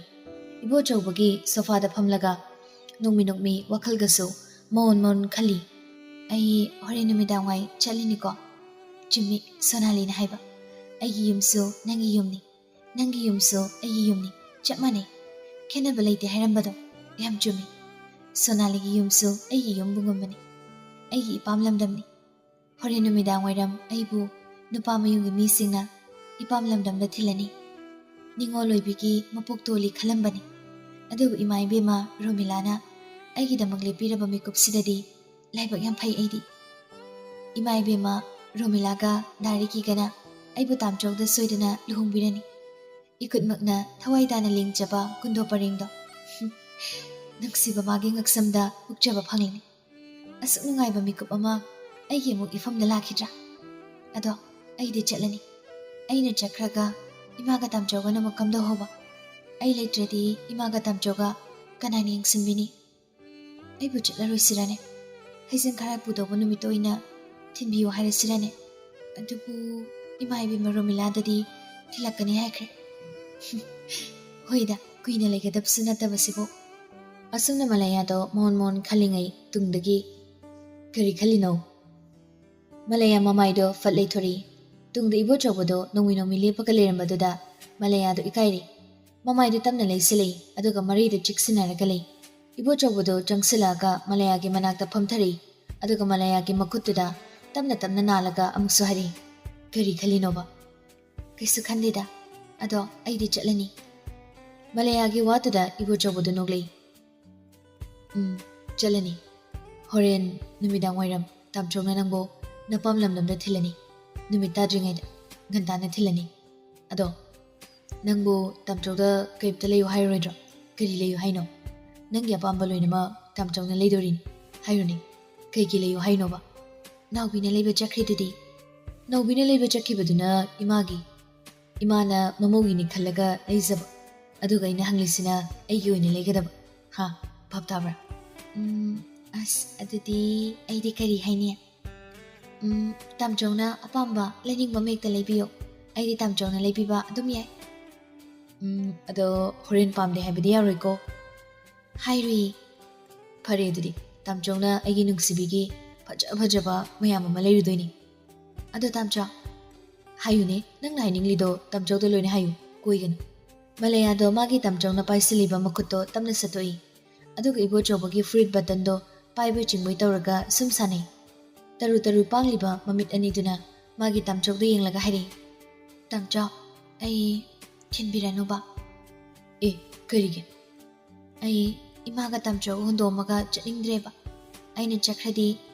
ꯏꯕꯣꯆꯧꯕꯒꯤ ꯁꯣꯐꯥꯗ ꯐꯝꯂꯒ ꯅꯣꯛꯃꯤ ꯅꯣꯛꯃꯤ ꯋꯥꯈꯜꯒꯁꯨ ꯃꯑꯣꯟ ꯃꯑꯣꯟ ꯈꯜꯂꯤ꯫ "ꯑꯩ ꯍꯣꯔꯦꯟ ꯅꯨꯃꯤꯗꯥꯡꯋꯥꯏ ꯆꯠꯂꯤꯅꯤꯀꯣ꯫ ꯆꯨꯝꯃꯤ, ꯁꯣꯅꯥꯂꯤꯅ ꯍꯥꯏꯕ, ꯑꯩꯒꯤ ꯌꯨꯝꯁꯨ ꯅꯪꯒꯤ ꯌꯨꯝꯅꯤ, ꯅꯪꯒꯤ ꯌꯨꯝꯁꯨ ꯑꯩꯒꯤ ꯌꯨꯝꯅꯤ, ꯆꯞ ꯃꯥꯟꯅꯩ, ꯈꯦꯠꯅꯕ ꯂꯩꯇꯦ ꯍꯥꯏꯔꯝꯕꯗꯣ ꯌꯥꯝ ꯆꯨꯝꯃꯤ꯫ ꯁꯣꯅꯥꯂꯤꯒꯤ ꯌꯨꯝꯁꯨ ꯑꯩꯒꯤ ꯌꯨꯝꯒꯨꯝꯕꯅꯤ, ꯑꯩꯒꯤ ꯏꯄꯥꯝ ꯂꯝꯗꯝꯅꯤ꯫ ꯍꯣꯔꯦꯟ ꯅꯨꯃꯤꯗꯥꯡ ꯋꯥꯏꯔꯝ ꯑꯩꯕꯨ ꯅꯨꯄꯥ ꯃꯌꯨꯝꯒꯤ ꯃꯤꯁꯤꯡꯅ ꯏꯄꯥꯝ ꯂꯝꯗꯝꯗ ꯊꯤꯜꯂꯅꯤ꯫ ꯅꯤꯉꯣꯜ ꯑꯣꯏꯕꯤꯒꯤ ꯃꯄꯣꯛ ꯇꯣꯜꯂꯤ ꯈꯜꯂꯝꯕꯅꯤ, ꯑꯗꯨꯕꯨ ꯏꯃꯥ ꯏꯕꯦꯝꯃ ꯔꯣꯃꯤꯂꯥꯅ ꯑꯩꯒꯤꯗꯃꯛ ꯂꯦꯞꯄꯤꯔꯕ ꯃꯤꯀꯨꯞꯁꯤꯗꯗꯤ ꯂꯥꯏꯕꯛ ꯌꯥꯝ ꯐꯩ ꯑꯩꯗꯤ꯫ ꯏꯃꯥ ꯏꯕꯦꯝꯃ ꯔꯣꯃꯤꯂꯥꯒ ꯗꯥ ꯔꯤꯀꯤꯒꯅ ꯑꯩꯕꯨ ꯇꯥꯝꯆꯧꯗ ꯁꯣꯏꯗꯅ ꯂꯨꯍꯣꯡꯕꯤꯔꯅꯤ꯫ ꯏꯈꯨꯠꯃꯛꯅ ꯊꯋꯥꯏ ꯇꯥꯅ ꯂꯦꯡꯖꯕ ꯀꯨꯟꯗꯣ ꯄꯔꯦꯡꯗꯣ꯫ ꯅꯨꯡꯁꯤꯕ ꯃꯥꯒꯤ ꯉꯛꯁꯝꯗ ꯍꯨꯛꯆꯕ ꯐꯪꯂꯤꯅꯤ꯫ ꯑꯁꯨꯛ ꯅꯨꯡꯉꯥꯏꯕ ꯃꯤꯀꯨꯞ ꯑꯃ ꯑꯩꯒꯤ ꯑꯃꯨꯛ ꯏꯐꯝꯗ ꯂꯥꯛꯈꯤꯗ꯭ꯔꯥ? ꯑꯗꯣ ꯑꯩꯗꯤ ꯆꯠꯂꯅꯤ꯫ ꯑꯩꯅ ꯆꯠꯈ꯭ꯔꯒ ꯏꯃꯥꯒ ꯇꯥꯝꯆꯧꯒꯅ ꯑꯃꯨꯛ ꯀꯝꯗꯧꯍꯧꯕ? ꯑꯩ ꯂꯩꯇ꯭ꯔꯗꯤ ꯏꯃꯥꯒ ꯇꯥꯝꯆꯧꯒ ꯀꯅꯥꯅ ꯌꯦꯡꯁꯤꯟꯕꯤꯅꯤ? ꯑꯩꯕꯨ ꯆꯠꯂꯔꯣꯏꯁꯤꯔꯅꯦ? ꯍꯩꯖꯤꯡ ꯈꯔꯥꯏ ꯄꯨꯗꯧꯕ ꯅꯨꯃꯤꯠꯇ ꯑꯣꯏꯅ ꯊꯤꯟꯕꯤꯌꯨ ꯍꯥꯏꯔꯁꯤꯔꯅꯦ? ꯑꯗꯨꯕꯨ ꯏꯃꯥ ꯏꯕꯦꯝꯃ ꯔꯣꯃꯤꯂꯥꯗꯗꯤ ꯊꯤꯜꯂꯛꯀꯅꯤ ꯍꯥꯏꯈ꯭ꯔꯦ꯫ ꯍꯣꯏꯗ, ꯀꯨꯏꯅ ꯂꯩꯒꯗꯕꯁꯨ ꯅꯠꯇꯕꯁꯤꯕꯨ꯫ ꯑꯁꯨꯝꯅ ꯃꯂꯌꯥꯗꯣ ꯃꯣꯟ ꯃꯣꯟ ꯈꯜꯂꯤꯉꯩ ꯇꯨꯡꯗꯒꯤ, "ꯀꯔꯤ ꯈꯜꯂꯤꯅꯣ?" ꯃꯂꯌꯥ ꯃꯃꯥꯏꯗꯣ ꯐꯠ ꯂꯩꯊꯣꯔꯛꯏ꯫ ꯇꯨꯡꯗ ꯏꯕꯣꯆꯧꯕꯗꯣ ꯅꯣꯡꯃꯤ ꯅꯣꯡꯃꯤ ꯂꯦꯞꯄꯒ ꯂꯩꯔꯝꯕꯗꯨꯗ ꯃꯂꯌꯥꯗꯣ ꯏꯀꯥꯏꯔꯦ꯫ ꯃꯃꯥꯏꯗꯣ ꯇꯞꯅ ꯂꯩꯁꯤꯜꯂꯛꯏ, ꯑꯗꯨꯒ ꯃꯔꯩꯗ ꯆꯤꯛꯁꯤꯟꯅꯔꯒ ꯂꯩ꯫ ꯏꯕꯣꯆꯧꯕꯗꯣ ꯆꯪꯁꯤꯜꯂꯛꯑꯒ ꯃꯂꯌꯥꯒꯤ ꯃꯅꯥꯛꯇ ꯐꯝꯊꯔꯛꯏ, ꯑꯗꯨꯒ ꯃꯂꯌꯥꯒꯤ ꯃꯈꯨꯠꯇꯨꯗ ꯇꯞꯅ ꯇꯞꯅ ꯅꯥꯜꯂꯒ ꯑꯃꯨꯛꯁꯨ ꯍꯥꯏꯔꯛꯏ, "ꯀꯔꯤ ꯈꯜꯂꯤꯅꯣꯕ?" "ꯀꯩꯁꯨ ꯈꯟꯗꯦꯗ, ꯑꯗꯣ ꯑꯩꯗꯤ ꯆꯠꯂꯅꯤ꯫" ꯃꯂꯌꯥꯒꯤ ꯋꯥꯗꯨꯗ ꯏꯕꯣꯆꯧꯕꯗꯣ ꯅꯣꯛꯂꯛꯏ꯫ "ꯎꯝ, ꯆꯠꯂꯅꯤ꯫ ꯍꯣꯔꯦꯟ ꯅꯨꯃꯤꯗꯥꯡ ꯋꯥꯏꯔꯝ ꯇꯥꯝꯆꯧꯅ ꯅꯪꯕꯨ ꯅꯄꯥꯝ ꯂꯝꯗꯝꯗ ꯊꯤꯜꯂꯅꯤ꯫ ꯅꯨꯃꯤꯠ ꯇꯥꯗ꯭ꯔꯤꯉꯩꯗ ꯉꯟꯇꯥꯅ ꯊꯤꯜꯂꯅꯤ꯫ ꯑꯗꯣ ꯅꯪꯕꯨ ꯇꯥꯝꯆꯧꯗ ꯀꯩꯝꯇ ꯂꯩꯌꯨ ꯍꯥꯏꯔꯔꯣꯏꯗ꯭ꯔꯣ? ꯀꯔꯤ ꯂꯩꯌꯨ ꯍꯥꯏꯅꯣ? ꯅꯪꯒꯤ ꯑꯄꯥꯝꯕ ꯂꯣꯏꯅꯃꯛ ꯇꯥꯝꯆꯧꯅ ꯂꯩꯗꯣꯔꯤꯅꯤ꯫ ꯍꯥꯏꯔꯨꯅꯦ, ꯀꯩꯒꯤ ꯂꯩꯌꯨ ꯍꯥꯏꯅꯣꯕ? ꯅꯥꯎꯕꯤꯅ ꯂꯩꯕ ꯆꯠꯈ꯭ꯔꯤꯗꯨꯗꯤ?" "ꯅꯥꯎꯕꯤꯅ ꯂꯩꯕ ꯆꯠꯈꯤꯕꯗꯨꯅ ꯏꯃꯥꯒꯤ, ꯏꯃꯥꯅ ꯃꯃꯧꯒꯤꯅꯤ ꯈꯜꯂꯒ ꯂꯩꯖꯕ꯫ ꯑꯗꯨꯒ ꯑꯩꯅ ꯍꯪꯂꯤꯁꯤꯅ ꯑꯩꯒꯤ ꯑꯣꯏꯅ ꯂꯩꯒꯗꯕ꯫ ꯍꯥ? ꯚꯥꯞ ꯇꯥꯕ꯭ꯔꯥ? ꯎꯝ, ꯑꯁ, ꯑꯗꯨꯗꯤ ꯑꯩꯗꯤ ꯀꯔꯤ ꯍꯥꯏꯅꯤ? ꯎꯝ, ꯇꯥꯝꯆꯧꯅ ꯑꯄꯥꯝꯕ ꯂꯩꯅꯤꯡꯕ ꯑꯃ ꯍꯦꯛꯇ ꯂꯩꯕꯤꯌꯣ꯫ ꯑꯩꯗꯤ ꯇꯥꯝꯆꯧꯅ ꯂꯩꯕꯤꯕ ꯑꯗꯨꯝ ꯌꯥꯏ꯫ ꯎꯝ, ꯑꯗꯣ ꯍꯣꯔꯦꯟ ꯄꯥꯝꯗꯦ ꯍꯥꯏꯕꯗꯤ ꯌꯥꯔꯣꯏꯀꯣ? ꯍꯥꯏꯔꯨꯏ꯫ ꯐꯔꯦ, ꯑꯗꯨꯗꯤ ꯇꯥꯝꯆꯧꯅ ꯑꯩꯒꯤ ꯅꯨꯡꯁꯤꯕꯤꯒꯤ ꯐꯖ ꯐꯖꯕ ꯃꯌꯥꯝ ꯑꯃ ꯂꯩꯔꯨꯗꯣꯏꯅꯤ꯫ ꯑꯗꯣ ꯇꯥꯝꯆꯧ, ꯍꯥꯏꯌꯨꯅꯦ, ꯅꯪꯅ ꯍꯥꯏꯅꯤꯡꯂꯤꯗꯣ ꯇꯥꯝꯆꯧꯗ ꯂꯣꯏꯅ ꯍꯥꯏꯌꯨ, ꯀꯣꯏꯒꯅꯨ꯫ ꯃꯂꯌꯥꯗꯣ ꯃꯥꯒꯤ ꯇꯥꯝꯆꯧꯅ ꯄꯥꯏꯁꯤꯜꯂꯤꯕ ꯃꯈꯨꯠꯇꯣ ꯇꯞꯅ ꯁꯠꯇꯣꯛꯏ꯫ ꯑꯗꯨꯒ ꯏꯕꯣꯆꯧꯕꯒꯤ ꯐꯨꯔꯤꯠ ꯕꯇꯟꯗꯣ ꯄꯥꯏꯕꯣꯏ ꯆꯤꯡꯕꯣꯏ ꯇꯧꯔꯒ ꯁꯨꯝ ꯁꯥꯟꯅꯩ꯫ ꯇꯔꯨ ꯇꯔꯨ ꯄꯥꯡꯂꯤꯕ ꯃꯃꯤꯠ ꯑꯅꯤꯗꯨꯅ ꯃꯥꯒꯤ ꯇꯥꯝꯆꯧꯗ ꯌꯦꯡꯂꯒ ꯍꯥꯏꯔꯛꯏ, "ꯇꯥꯝꯆꯧ, ꯑꯩ ꯊꯤꯟꯕꯤꯔꯅꯨꯕ?" "ꯑꯦ, ꯀꯔꯤꯒꯤ?" "ꯑꯩ ꯏꯃꯥꯒ ꯇꯥꯝꯆꯧꯒ ꯍꯨꯟꯗꯣꯛꯑꯝꯃꯒ ꯆꯠꯅꯤꯡꯗ꯭ꯔꯦꯕ꯫ ꯑꯩꯅ ꯆꯠꯈ꯭ꯔꯗꯤ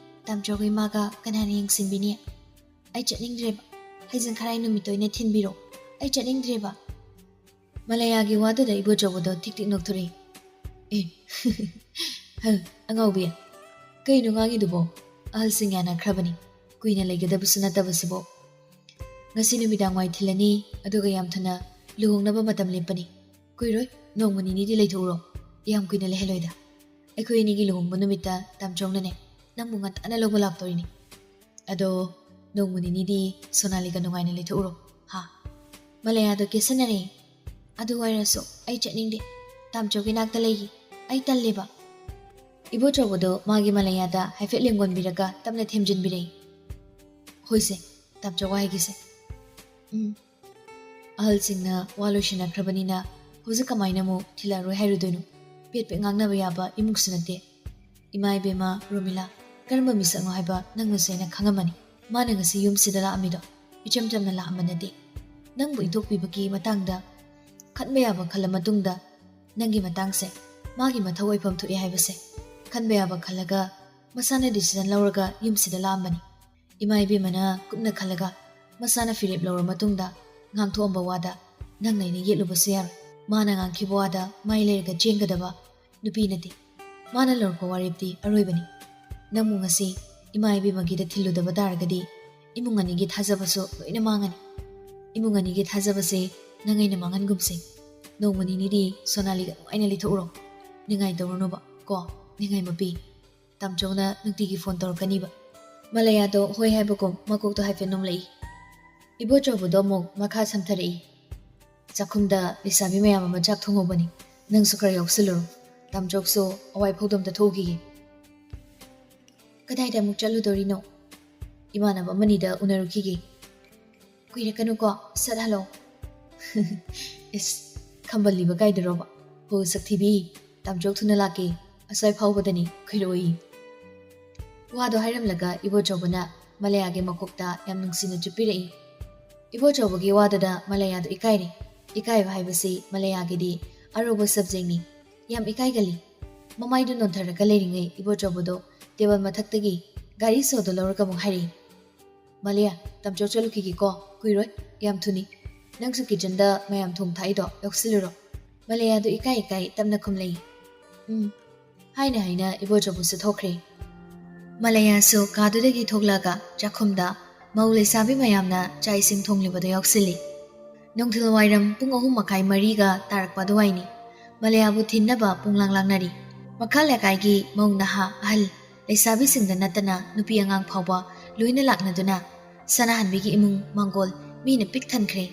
ꯇꯥꯝꯆꯧꯒ ꯏꯃꯥꯒ ꯀꯅꯥꯅ ꯌꯦꯡꯁꯤꯟꯕꯤꯅꯤ? ꯑꯩ ꯆꯠꯅꯤꯡꯗ꯭ꯔꯦꯕ꯫ ꯍꯩꯖꯤꯡ ꯈꯔꯥꯏ ꯅꯨꯃꯤꯠꯇ ꯑꯣꯏꯅ ꯊꯤꯟꯕꯤꯔꯣ꯫ ꯑꯩ ꯆꯠꯅꯤꯡꯗ꯭ꯔꯦꯕ꯫" ꯃꯂꯌꯥꯒꯤ ꯋꯥꯗꯨꯗ ꯏꯕꯣꯆꯧꯕꯗꯣ ꯊꯤꯛ ꯊꯤꯛ ꯅꯣꯛꯊꯣꯔꯛꯏ꯫ "ꯑꯦ, ꯍ, ꯑꯉꯥꯎꯕꯤ, ꯀꯩꯅꯣ ꯉꯥꯡꯉꯤꯗꯨꯕꯣ? ꯑꯍꯜꯁꯤꯡ ꯌꯥꯅꯈ꯭ꯔꯕꯅꯤ, ꯀꯨꯏꯅ ꯂꯩꯒꯗꯕꯁꯨ ꯅꯠꯇꯕꯁꯤꯕꯨ꯫ ꯉꯁꯤ ꯅꯨꯃꯤꯗꯥꯡ ꯋꯥꯏ ꯊꯤꯜꯂꯅꯤ, ꯑꯗꯨꯒ ꯌꯥꯝ ꯊꯨꯅ ꯂꯨꯍꯣꯡꯅꯕ ꯃꯇꯝ ꯂꯦꯞꯄꯅꯤ꯫ ꯀꯨꯏꯔꯣꯏ, ꯅꯣꯡꯃ ꯅꯤꯅꯤꯗꯤ ꯂꯩꯊꯣꯛꯎꯔꯣ, ꯌꯥꯝ ꯀꯨꯏꯅ ꯂꯩꯍꯜꯂꯣꯏꯗ꯫ ꯑꯩꯈꯣꯏ ꯑꯅꯤꯒꯤ ꯂꯨꯍꯣꯡꯕ ꯅꯨꯃꯤꯠꯇ ꯇꯥꯝꯆꯧꯅꯅꯦ, ꯅꯪꯕꯨ ꯉꯟꯇꯥꯅ ꯂꯧꯕ ꯂꯥꯛꯇꯣꯔꯤꯅꯤ꯫ ꯑꯗꯣ ꯅꯣꯡꯃ ꯅꯤꯅꯤꯗꯤ ꯁꯣꯅꯥꯂꯤꯒ ꯅꯨꯡꯉꯥꯏꯅ ꯂꯩꯊꯣꯛꯎꯔꯣ, ꯍꯥ?" ꯃꯂꯌꯥꯗꯣ ꯀꯦꯁꯟꯅꯔꯦ꯫ "ꯑꯗꯨ ꯑꯣꯏꯔꯁꯨ ꯑꯩ ꯆꯠꯅꯤꯡꯗꯦ꯫ ꯇꯥꯝꯆꯧꯒꯤ ꯅꯥꯛꯇ ꯂꯩꯒꯦ꯫ ꯑꯩ ꯇꯜꯂꯦꯕ꯫" ꯏꯕꯣꯆꯧꯕꯗꯣ ꯃꯥꯒꯤ ꯃꯂꯌꯥꯗ ꯍꯥꯏꯐꯦꯠ ꯂꯦꯡꯒꯣꯟꯕꯤꯔꯒ ꯇꯞꯅ ꯊꯦꯝꯖꯤꯟꯕꯤꯔꯛꯏ꯫ "ꯍꯣꯏꯁꯦ, ꯇꯥꯝꯆꯧ ꯋꯥ ꯍꯥꯏꯒꯦꯁꯦ꯫" "ꯎꯝ꯫" ꯑꯍꯜꯁꯤꯡꯅ ꯋꯥ ꯂꯣꯏꯁꯤꯟꯅꯈ꯭ꯔꯕꯅꯤꯅ ꯍꯧꯖꯤꯛ ꯀꯃꯥꯏꯅ ꯑꯃꯨꯛ ꯊꯤꯜꯂꯛꯑꯔꯣꯏ ꯍꯥꯏꯔꯨꯗꯣꯏꯅꯣ? ꯄꯦꯠ ꯄꯦꯠ ꯉꯥꯡꯅꯕ ꯌꯥꯕ ꯏꯃꯨꯡꯁꯨ ꯅꯠꯇꯦ꯫ ꯏꯃꯥ ꯏꯕꯦꯝꯃ ꯔꯣꯃꯤꯂꯥ, ꯀꯔꯝꯕ ꯃꯤꯁꯛꯅꯣ ꯍꯥꯏꯕ ꯅꯪꯅꯁꯨ ꯍꯦꯟꯅ ꯈꯪꯉꯝꯃꯅꯤ꯫ ꯃꯥꯅ ꯉꯁꯤ ꯌꯨꯝꯁꯤꯗ ꯂꯥꯛꯑꯝꯃꯤꯗꯣ ꯏꯆꯝ ꯆꯝꯅ ꯂꯥꯛꯑꯝꯕ ꯅꯠꯇꯦ꯫ ꯅꯪꯕꯨ ꯏꯟꯊꯣꯛꯄꯤꯕꯒꯤ ꯃꯇꯥꯡꯗ ꯈꯟꯕ ꯌꯥꯕ ꯈꯜꯂ ꯃꯇꯨꯡꯗ, ꯅꯪꯒꯤ ꯃꯇꯥꯡꯁꯦ ꯃꯥꯒꯤ ꯃꯊꯧ ꯑꯣꯏꯐꯝ ꯊꯣꯛꯑꯦ ꯍꯥꯏꯕꯁꯦ ꯈꯟꯕ ꯌꯥꯕ ꯈꯜꯂꯒ ꯃꯁꯥꯅ decision ꯂꯧꯔꯒ ꯌꯨꯝꯁꯤꯗ ꯂꯥꯛꯑꯝꯕꯅꯤ꯫ ꯏꯃꯥ ꯏꯕꯦꯝꯃꯅ ꯀꯨꯞꯅ ꯈꯜꯂꯒ ꯃꯁꯥꯅ ꯐꯤꯔꯦꯞ ꯂꯧꯔ ꯃꯇꯨꯡꯗ ꯉꯥꯡꯊꯣꯛꯑꯝꯕ ꯋꯥꯗ ꯅꯪꯅ ꯑꯩꯅ ꯌꯦꯠꯂꯨꯕꯁꯨ ꯌꯥꯔꯣꯏ꯫ ꯃꯥꯅ ꯉꯥꯡꯈꯤꯕ ꯋꯥꯗ ꯃꯥꯏ ꯂꯩꯔꯒ ꯆꯦꯟꯒꯗꯕ ꯅꯨꯄꯤ ꯅꯠꯇꯦ꯫ ꯃꯥꯅ ꯂꯧꯔꯛꯄ ꯋꯥꯔꯦꯞꯇꯤ ꯑꯔꯣꯏꯕꯅꯤ꯫ ꯅꯪꯕꯨ ꯉꯁꯤ ꯏꯃꯥ ꯏꯕꯦꯝꯃꯒꯤꯗ ꯊꯤꯜꯂꯨꯗꯕ ꯇꯥꯔꯒꯗꯤ ꯏꯃꯨꯡ ꯑꯅꯤꯒꯤ ꯊꯥꯖꯕꯁꯨ ꯂꯣꯏꯅ ꯃꯥꯡꯉꯅꯤ꯫ ꯏꯃꯨꯡ ꯑꯅꯤꯒꯤ ꯊꯥꯖꯕꯁꯦ ꯅꯪ ꯑꯩꯅ ꯃꯥꯡꯍꯟꯒꯨꯝꯁꯦ꯫ ꯅꯣꯡꯃ ꯅꯤꯅꯤꯗꯤ ꯁꯣꯅꯥꯂꯤꯒ ꯅꯨꯡꯉꯥꯏꯅ ꯂꯩꯊꯣꯛꯎꯔꯣ꯫ ꯅꯤꯡꯉꯥꯏ ꯇꯧꯔꯨꯅꯨꯕ ꯀꯣ, ꯅꯤꯡꯉꯥꯏ ꯃꯄꯤ꯫ ꯇꯥꯝꯆꯧꯅ ꯅꯨꯡꯇꯤꯒꯤ ꯐꯣꯟ ꯇꯧꯔꯛꯀꯅꯤꯕ꯫ ꯃꯂꯌꯥꯗꯣ ꯍꯣꯏ ꯍꯥꯏꯕꯒꯨꯝ ꯃꯀꯣꯛꯇꯣ ꯍꯥꯏꯐꯦꯠ ꯅꯣꯝꯂꯛꯏ꯫ ꯏꯕꯣꯆꯧꯕꯗꯣ ꯑꯃꯨꯛ ꯃꯈꯥ ꯁꯝꯊꯔꯛꯏ꯫ "ꯆꯥꯛꯈꯨꯝꯗ ꯂꯩꯁꯥꯕꯤ ꯃꯌꯥꯝ ꯑꯃ ꯆꯥꯛ ꯊꯣꯡꯍꯧꯕꯅꯤ, ꯅꯪꯁꯨ ꯈꯔ ꯌꯥꯎꯁꯤꯜꯂꯨꯔꯣ꯫ ꯇꯥꯝꯆꯧꯁꯨ ꯑꯋꯥꯏ ꯐꯧꯗꯣ ꯑꯝꯇ ꯊꯣꯛꯎꯈꯤꯒꯦ꯫" "ꯀꯗꯥꯏꯗ ꯑꯃꯨꯛ ꯆꯠꯂꯨꯗꯣꯔꯤꯅꯣ?" "ꯏꯃꯥꯟꯅꯕ ꯑꯃꯅꯤꯗ ꯎꯅꯔꯨꯈꯤꯒꯦ꯫" "ꯀꯨꯏꯔꯛꯀꯅꯨꯀꯣ, ꯁꯠ ꯍꯜꯂꯣ꯫" "ꯏꯁ, ꯈꯝꯕꯜꯂꯤꯕ ꯀꯥꯏꯗꯨꯔꯣꯕ? ꯍꯣ ꯁꯛꯊꯤꯕꯤ, ꯇꯥꯝꯆꯧ ꯊꯨꯅ ꯂꯥꯛꯀꯦ, ꯑꯁ꯭ꯋꯥꯏ ꯐꯥꯎꯕꯗꯅꯤ ꯈꯣꯏꯔꯛꯑꯣꯌꯦ꯫" ꯋꯥꯗꯣ ꯍꯥꯏꯔꯝꯂꯒ ꯏꯕꯣꯆꯧꯕꯅ ꯃꯂꯌꯥꯒꯤ ꯃꯀꯣꯛꯇ ꯌꯥꯝ ꯅꯨꯡꯁꯤꯅ ꯆꯨꯞꯄꯤꯔꯛꯏ꯫ ꯏꯕꯣꯆꯧꯕꯒꯤ ꯋꯥꯗꯨꯗ ꯃꯂꯌꯥꯗꯨ ꯏꯀꯥꯏꯔꯦ꯫ ꯏꯀꯥꯏꯕ ꯍꯥꯏꯕꯁꯤ ꯃꯂꯌꯥꯒꯤꯗꯤ ꯑꯔꯨꯕ subjectꯅꯤ꯫ ꯌꯥꯝ ꯏꯀꯥꯏꯒꯜꯂꯤ꯫ ꯃꯃꯥꯏꯗꯨ ꯅꯣꯟꯊꯔꯒ ꯂꯩꯔꯤꯉꯩ ꯏꯕꯣꯆꯧꯕꯗꯣ table ꯃꯊꯛꯇꯒꯤ ꯘꯥꯔꯤ ꯁꯣꯗꯣ ꯂꯧꯔꯒ ꯑꯃꯨꯛ ꯍꯥꯏꯔꯛꯏ꯫ "ꯃꯂꯌꯥ, ꯇꯥꯝꯆꯧ ꯆꯠꯂꯨꯈꯤꯒꯦꯀꯣ, ꯀꯨꯏꯔꯣꯏ, ꯌꯥꯝ ꯊꯨꯅꯤ꯫ ꯅꯪꯁꯨ kitchenꯗ ꯃꯌꯥꯝ ꯊꯣꯡ ꯊꯥꯛꯏꯗꯣ ꯌꯥꯎꯁꯤꯜꯂꯨꯔꯣ꯫" ꯃꯂꯌꯥꯗꯨ ꯏꯀꯥꯏ ꯏꯀꯥꯏ ꯇꯞꯅ ꯈꯨꯝꯂꯛꯏ꯫ "ꯎꯝ" ꯍꯥꯏꯅ ꯍꯥꯏꯅ ꯏꯕꯣꯆꯧꯕꯁꯨ ꯊꯣꯛꯈ꯭ꯔꯦ꯫ ꯃꯂꯌꯥꯁꯨ ꯀꯥꯗꯨꯗꯒꯤ ꯊꯣꯛꯂꯛꯑꯒ ꯆꯥꯛꯈꯨꯝꯗ ꯃꯧ ꯂꯩꯁꯥꯕꯤ ꯃꯌꯥꯝꯅ ꯆꯥꯛ ꯏꯁꯤꯡ ꯊꯣꯡꯂꯤꯕꯗꯨ ꯌꯥꯎꯁꯤꯜꯂꯤ꯫ ꯅꯨꯡꯊꯤꯜ ꯋꯥꯏꯔꯝ ꯄꯨꯡ ꯑꯍꯨꯝ ꯃꯈꯥꯏ ꯃꯔꯤꯒ ꯇꯥꯔꯛꯄ ꯑꯗꯨꯋꯥꯏꯅꯤ꯫ ꯃꯂꯌꯥꯕꯨ ꯊꯤꯟꯅꯕ ꯄꯨꯡꯂꯥꯡ ꯂꯥꯡꯅꯔꯤ꯫ ꯃꯈꯥ ꯂꯩꯀꯥꯏꯒꯤ ꯃꯧ ꯅꯍꯥ ꯑꯍꯜ ꯂꯩꯁꯥꯕꯤꯁꯤꯡꯗ ꯅꯠꯇꯅ ꯅꯨꯄꯤ ꯑꯉꯥꯡ ꯐꯥꯎꯕ ꯂꯣꯏꯅ ꯂꯥꯛꯅꯗꯨꯅ ꯁꯅꯥꯍꯟꯕꯤꯒꯤ ꯏꯃꯨꯡ ꯃꯥꯡꯒꯣꯜ ꯃꯤꯅ ꯄꯤꯛ ꯊꯟꯈ꯭ꯔꯦ꯫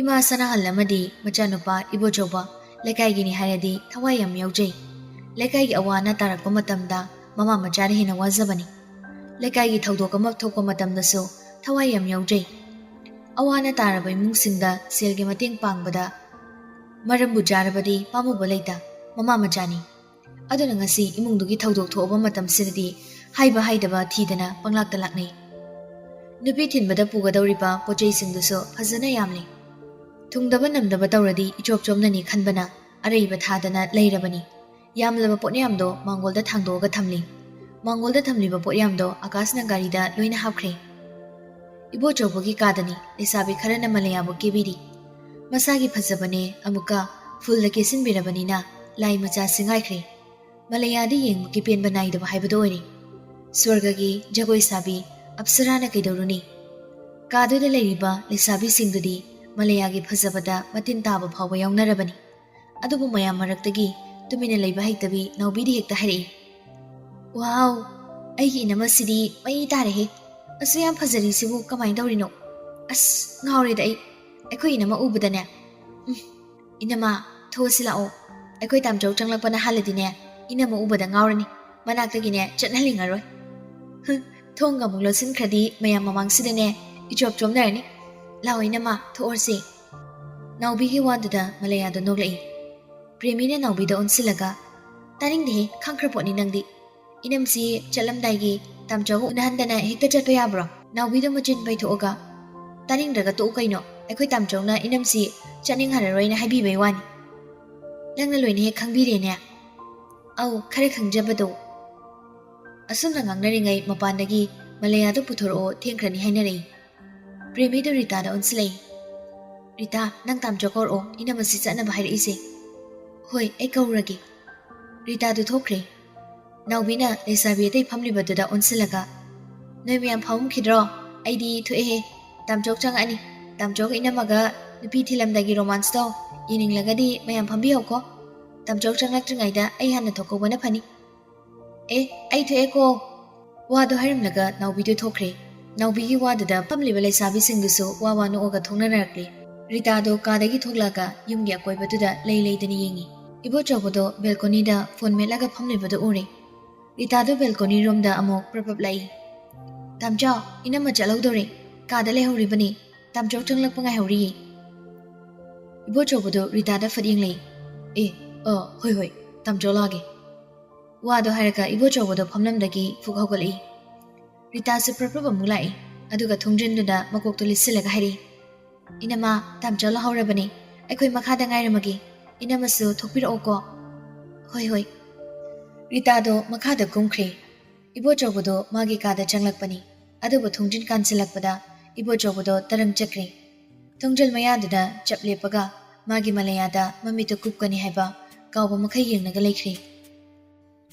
ꯏꯃꯥ ꯁꯅꯥꯍꯜ ꯑꯃꯗꯤ ꯃꯆꯥꯅꯨꯄꯥ ꯏꯕꯣꯆꯧꯕ ꯂꯩꯀꯥꯏꯒꯤꯅꯤ ꯍꯥꯏꯔꯗꯤ ꯊꯋꯥꯏ ꯌꯥꯝ ꯌꯥꯎꯖꯩ꯫ ꯂꯩꯀꯥꯏꯒꯤ ꯑꯋꯥ ꯑꯅꯥ ꯇꯥꯔꯛꯄ ꯃꯇꯝꯗ ꯃꯃꯥ ꯃꯆꯥꯅ ꯍꯦꯟꯅ ꯋꯥꯖꯕꯅꯤ꯫ ꯂꯩꯀꯥꯏꯒꯤ ꯊꯧꯗꯣꯛ ꯑꯃ ꯊꯣꯛꯄ ꯃꯇꯝꯗꯁꯨ ꯊꯋꯥꯏ ꯌꯥꯝ ꯌꯥꯎꯖꯩ꯫ ꯑꯋꯥ ꯑꯅꯥ ꯇꯥꯔꯕ ꯏꯃꯨꯡꯁꯤꯡꯗ ꯁꯦꯜꯒꯤ ꯃꯇꯦꯡ ꯄꯥꯡꯕꯗ ꯃꯔꯝꯕꯨ ꯆꯥꯔꯕꯗꯤ ꯄꯥꯝꯃꯨꯕ ꯂꯩꯇ ꯃꯃꯥ ꯃꯆꯥꯅꯤ꯫ ꯑꯗꯨꯅ ꯉꯁꯤ ꯏꯃꯨꯡꯗꯨꯒꯤ ꯊꯧꯗꯣꯛ ꯊꯣꯛꯑꯕ ꯃꯇꯝꯁꯤꯗꯗꯤ ꯍꯥꯏꯕ ꯍꯥꯏꯗꯕ ꯊꯤꯗꯅ ꯄꯪꯂꯥꯛꯇ ꯂꯥꯛꯅꯩ꯫ ꯅꯨꯄꯤ ꯊꯤꯟꯕꯗ ꯄꯨꯒꯗꯧꯔꯤꯕ ꯄꯣꯠ ꯆꯩꯁꯤꯡꯗꯨꯁꯨ ꯐꯖꯅ ꯌꯥꯝꯂꯤ꯫ ꯊꯨꯡꯗꯕ ꯅꯝꯗꯕ ꯇꯧꯔꯗꯤ ꯏꯆꯣꯞ ꯆꯣꯞꯅꯅꯤ ꯈꯟꯕꯅ ꯑꯔꯩꯕ ꯊꯥꯗꯅ ꯂꯩꯔꯕꯅꯤ꯫ ꯌꯥꯝꯂꯕ ꯄꯣꯠꯌꯥꯝꯗꯣ ꯃꯥꯡꯒꯣꯜꯗ ꯊꯥꯡꯗꯣꯛꯑꯒ ꯊꯝꯂꯤ꯫ ꯃꯥꯡꯒꯣꯜꯗ ꯊꯝꯂꯤꯕ ꯄꯣꯠꯌꯥꯝꯗꯣ ꯑꯀꯥꯁꯅ ꯒꯥꯔꯤꯗ ꯂꯣꯏꯅ ꯍꯥꯞꯈ꯭ꯔꯦ꯫ ꯏꯕꯣꯆꯧꯕꯒꯤ ꯀꯥꯗꯅꯤ ꯂꯩꯁꯥꯕꯤ ꯈꯔꯅ ꯃꯂꯌꯥꯕꯨ ꯀꯦꯕꯤꯔꯤ꯫ ꯃꯁꯥꯒꯤ ꯐꯖꯕꯅꯦ ꯑꯃꯨꯛꯀ ꯐꯨꯜꯗ ꯀꯦꯁꯤꯟꯕꯤꯔꯕꯅꯤꯅ ꯂꯥꯏ ꯃꯆꯥ ꯁꯤꯡꯒꯥꯏꯈ꯭ꯔꯦ꯫ ꯃꯂꯌꯥꯗꯤ ꯌꯦꯡꯕꯒꯤ ꯄꯦꯟꯕ ꯅꯥꯏꯗꯕ ꯍꯥꯏꯕꯗꯨ ꯑꯣꯏꯔꯦ꯫ ꯁ꯭ꯋꯔꯒꯒꯤ ꯖꯒꯣꯏ ꯁꯥꯕꯤ ꯑꯞꯁꯔꯥꯅ ꯀꯩꯗꯧꯔꯨꯅꯤ? ꯀꯥꯗꯨꯗ ꯂꯩꯔꯤꯕ ꯂꯩꯁꯥꯕꯤꯁꯤꯡꯗꯨꯗꯤ ꯃꯂꯩꯌꯥꯒꯤ ꯐꯖꯕꯗ ꯃꯇꯤꯟ ꯇꯥꯕ ꯐꯥꯎꯕ ꯌꯥꯎꯅꯔꯕꯅꯤ꯫ ꯑꯗꯨꯕꯨ ꯃꯌꯥꯝ ꯃꯔꯛꯇꯒꯤ ꯇꯨꯃꯤꯟꯅ ꯂꯩꯕ ꯍꯩꯇꯕꯤ ꯅꯥꯎꯕꯤꯗꯤ ꯍꯦꯛꯇ ꯍꯥꯏꯔꯛꯏ, "ꯋꯥꯎ, ꯑꯩꯒꯤ ꯏꯅꯝꯃꯁꯤꯗꯤ ꯃꯩ ꯇꯥꯔꯦꯍꯦ꯫ ꯑꯁꯨ ꯌꯥꯝ ꯐꯖꯔꯤꯁꯤꯕꯨ ꯀꯃꯥꯏꯅ ꯇꯧꯔꯤꯅꯣ? ꯑꯁ, ꯉꯥꯎꯔꯦꯗ ꯑꯩ꯫ ꯑꯩꯈꯣꯏ ꯏꯅꯝꯃ ꯎꯕꯗꯅꯦ꯫ ꯎꯝ, ꯏꯅꯝꯃ, ꯊꯣꯛꯑꯁꯤ ꯂꯥꯛꯑꯣ꯫ ꯑꯩꯈꯣꯏ ꯇꯥꯝꯆꯧ ꯆꯪꯂꯛꯄꯅ ꯍꯥꯜꯂꯗꯤꯅꯦ, ꯏꯅꯝꯃ ꯎꯕꯗ ꯉꯥꯎꯔꯅꯤ꯫ ꯃꯅꯥꯛꯇꯒꯤꯅꯦ ꯆꯠꯍꯜꯂꯤꯉꯔꯣꯏ꯫ ꯍꯨꯝ, ꯊꯣꯡꯒ ꯑꯃꯨꯛ ꯂꯣꯟꯁꯤꯟꯈ꯭ꯔꯗꯤ ꯃꯌꯥꯝ ꯃꯃꯥꯡꯁꯤꯗꯅꯦ ꯏꯆꯣꯞ ꯆꯣꯞꯅꯔꯅꯤ꯫ ꯂꯥꯛꯑꯣ ꯏꯅꯝꯃ, ꯊꯣꯛꯑꯁꯤ꯫" ꯅꯥꯎꯕꯤꯒꯤ ꯋꯥꯗꯨꯗ ꯃꯂꯩꯌꯥꯗꯣ ꯅꯣꯛꯂꯛꯏ꯫ ꯄ꯭ꯔꯦꯃꯤꯅ ꯅꯥꯎꯕꯤꯗ ꯑꯣꯟꯁꯤꯜꯂꯒ, "ꯇꯥꯅꯤꯡꯗꯦꯍꯦ, ꯈꯪꯈ꯭ꯔ ꯄꯣꯠꯅꯤ ꯅꯪꯗꯤ꯫ ꯏꯅꯝꯁꯤ ꯆꯠꯂꯝꯗꯥꯏꯒꯤ ꯇꯥꯝꯆꯧꯒ ꯎꯅꯍꯟꯗꯅ ꯍꯦꯛꯇ ꯆꯠꯄ ꯌꯥꯕ꯭ꯔꯣ?" ꯅꯥꯎꯕꯤꯗꯣ ꯃꯆꯤꯟ ꯄꯩꯊꯣꯛꯑꯒ, "ꯇꯥꯅꯤꯡꯗ꯭ꯔꯒ ꯇꯣꯛꯎ ꯀꯩꯅꯣ, ꯑꯩꯈꯣꯏ ꯇꯥꯝꯆꯧꯅ ꯏꯅꯝꯁꯤ ꯆꯠꯅꯤꯡꯍꯜꯂꯔꯣꯏꯅ ꯍꯥꯏꯕꯤꯕꯩ ꯋꯥꯅꯤ꯫ ꯅꯪꯅ ꯂꯣꯏꯅ ꯍꯦꯛ ꯈꯪꯕꯤꯔꯦꯅꯦ꯫" "ꯑꯧ, ꯈꯔ ꯈꯪꯖꯕꯗꯣ꯫" ꯑꯁꯨꯝꯅ ꯉꯥꯡꯅꯔꯤꯉꯩ ꯃꯄꯥꯟꯗꯒꯤ "ꯃꯂꯩꯌꯥꯗꯣ ꯄꯨꯊꯣꯔꯛꯑꯣ, ꯊꯦꯡꯈ꯭ꯔꯅꯤ" ꯍꯥꯏꯅꯔꯛꯏ꯫ ꯄ꯭ꯔꯦꯃꯤꯗꯨ ꯔꯤꯇꯥꯗ ꯑꯣꯟꯁꯤꯜꯂꯛꯏ꯫ "ꯔꯤꯇꯥ, ꯅꯪ ꯇꯥꯝꯆꯧ ꯀꯧꯔꯛꯑꯣ, ꯏꯅꯝꯃꯁꯤ ꯆꯠꯅꯕ ꯍꯥꯏꯔꯛꯏꯁꯦ꯫" "ꯍꯣꯏ, ꯑꯩ ꯀꯧꯔꯒꯦ꯫" ꯔꯤꯇꯥꯗꯨ ꯊꯣꯛꯈ꯭ꯔꯦ꯫ ꯅꯥꯎꯕꯤꯅ ꯂꯩꯁꯥꯕꯤ ꯑꯇꯩ ꯐꯝꯂꯤꯕꯗꯨꯗ ꯑꯣꯟꯁꯤꯜꯂꯒ, "ꯅꯣꯏ ꯃꯌꯥꯝ ꯐꯝꯈꯤꯗ꯭ꯔꯣ? ꯑꯩꯗꯤ ꯊꯣꯛꯑꯦꯍꯦ꯫ ꯇꯥꯝꯆꯧ ꯆꯪꯉꯛꯑꯅꯤ꯫ ꯇꯥꯝꯆꯧꯒ ꯏꯅꯝꯃꯒ ꯅꯨꯄꯤ ꯊꯤꯜꯂꯝꯗꯥꯏꯒꯤ ꯔꯣꯃꯥꯟꯁꯇꯣ ꯌꯦꯡꯅꯤꯡꯂꯒꯗꯤ ꯃꯌꯥꯝ ꯐꯝꯕꯤꯍꯧꯀꯣ꯫ ꯇꯥꯝꯆꯧ ꯆꯪꯂꯛꯇ꯭ꯔꯤꯉꯩꯗ ꯑꯩ ꯍꯥꯟꯅ ꯊꯣꯛꯍꯧꯕꯅ ꯐꯅꯤ꯫" "ꯑꯦ, ꯑꯩ ꯊꯣꯛꯑꯦꯀꯣ꯫" ꯋꯥꯗꯣ ꯍꯥꯏꯔꯝꯂꯒ ꯅꯥꯎꯕꯤꯗꯨ ꯊꯣꯛꯈ꯭ꯔꯦ꯫ ꯅꯥꯎꯕꯤꯒꯤ ꯋꯥꯗꯨꯗ ꯐꯝꯂꯤꯕ ꯂꯩꯁꯥꯕꯤꯁꯤꯡꯗꯨꯁꯨ ꯋꯥ ꯋꯥ ꯅꯣꯛꯑꯒ ꯊꯣꯛꯅꯅꯔꯛꯂꯦ꯫ ꯔꯤꯇꯥꯗꯣ ꯀꯥꯗꯒꯤ ꯊꯣꯛꯂꯛꯑꯒ ꯌꯨꯝꯒꯤ ꯑꯀꯣꯏꯕꯗꯨꯗ ꯂꯩ ꯂꯩꯗꯅ ꯌꯦꯡꯉꯤ꯫ ꯏꯕꯣꯆꯧꯕꯗꯣ ꯕꯦꯜꯀꯣꯅꯤꯗ ꯐꯣꯟ ꯃꯦꯠꯂꯒ ꯐꯝꯂꯤꯕꯗꯨ ꯎꯔꯦ꯫ ꯔꯤꯇꯥꯗꯣ ꯕꯦꯜꯀꯣꯅꯤ ꯔꯣꯝꯗ ꯑꯃꯨꯛ ꯄ꯭ꯔꯞ ꯄ꯭ꯔꯞ ꯂꯥꯛꯏ꯫ "ꯇꯥꯝꯆꯧ, ꯏꯅꯝꯃ ꯆꯠꯍꯧꯗꯣꯔꯦ꯫ ꯀꯥꯗ ꯂꯩꯍꯧꯔꯤꯕꯅꯤ꯫ ꯇꯥꯝꯆꯧ ꯆꯪꯂꯛꯄ ꯉꯥꯏꯍꯧꯔꯤꯌꯦ꯫" ꯏꯕꯣꯆꯧꯕꯗꯣ ꯔꯤꯇꯥꯗ ꯐꯠ ꯌꯦꯡꯂꯛꯏ꯫ "ꯑꯦ, ꯑ, ꯍꯣꯏ ꯍꯣꯏ, ꯇꯥꯝꯆꯧ ꯂꯥꯛꯑꯒꯦ꯫" ꯋꯥꯗꯣ ꯍꯥꯏꯔꯒ ꯏꯕꯣꯆꯧꯕꯗꯣ ꯐꯝꯂꯝꯗꯒꯤ ꯐꯨꯛ ꯍꯧꯒꯠꯂꯛꯏ꯫ ꯔꯤꯇꯥꯁꯨ ꯄ꯭ꯔꯞ ꯄ꯭ꯔꯞ ꯑꯃꯨꯛ ꯂꯥꯛꯏ꯫ ꯑꯗꯨꯒ ꯊꯣꯡꯖꯤꯟꯗꯨꯗ ꯃꯀꯣꯛꯇꯣ ꯂꯤꯠꯁꯤꯜꯂꯒ ꯍꯥꯏꯔꯛꯏ, "ꯏꯅꯝꯃ, ꯇꯥꯝꯆꯧ ꯂꯥꯛꯍꯧꯔꯕꯅꯤ꯫ ꯑꯩꯈꯣꯏ ꯃꯈꯥꯗ ꯉꯥꯏꯔꯝꯃꯒꯦ꯫ ꯏꯅꯝꯃꯁꯨ ꯊꯣꯛꯄꯤꯔꯛꯑꯣꯀꯣ꯫" "ꯍꯣꯏ ꯍꯣꯏ꯫" ꯔꯤꯇꯥꯗꯣ ꯃꯈꯥꯗ ꯀꯨꯝꯈ꯭ꯔꯦ꯫ ꯏꯕꯣꯆꯧꯕꯗꯣ ꯃꯥꯒꯤ ꯀꯥꯗ ꯆꯪꯂꯛꯄꯅꯤ꯫ ꯑꯗꯨꯕꯨ ꯊꯣꯡꯖꯤꯟ ꯀꯥꯟꯁꯤꯜꯂꯛꯄꯗ ꯏꯕꯣꯆꯧꯕꯗꯣ ꯇꯔꯪ ꯆꯠꯈ꯭ꯔꯦ꯫ ꯊꯣꯡꯖꯤꯜ ꯃꯌꯥꯗꯨꯗ ꯆꯞ ꯂꯦꯞꯄꯒ ꯃꯥꯒꯤ ꯃꯂꯩꯌꯥꯗ ꯃꯃꯤꯠꯇꯣ ꯀꯨꯞꯀꯅꯤ ꯍꯥꯏꯕ ꯀꯥꯎꯕ ꯃꯈꯩ ꯌꯦꯡꯂꯒ ꯂꯩꯈ꯭ꯔꯦ꯫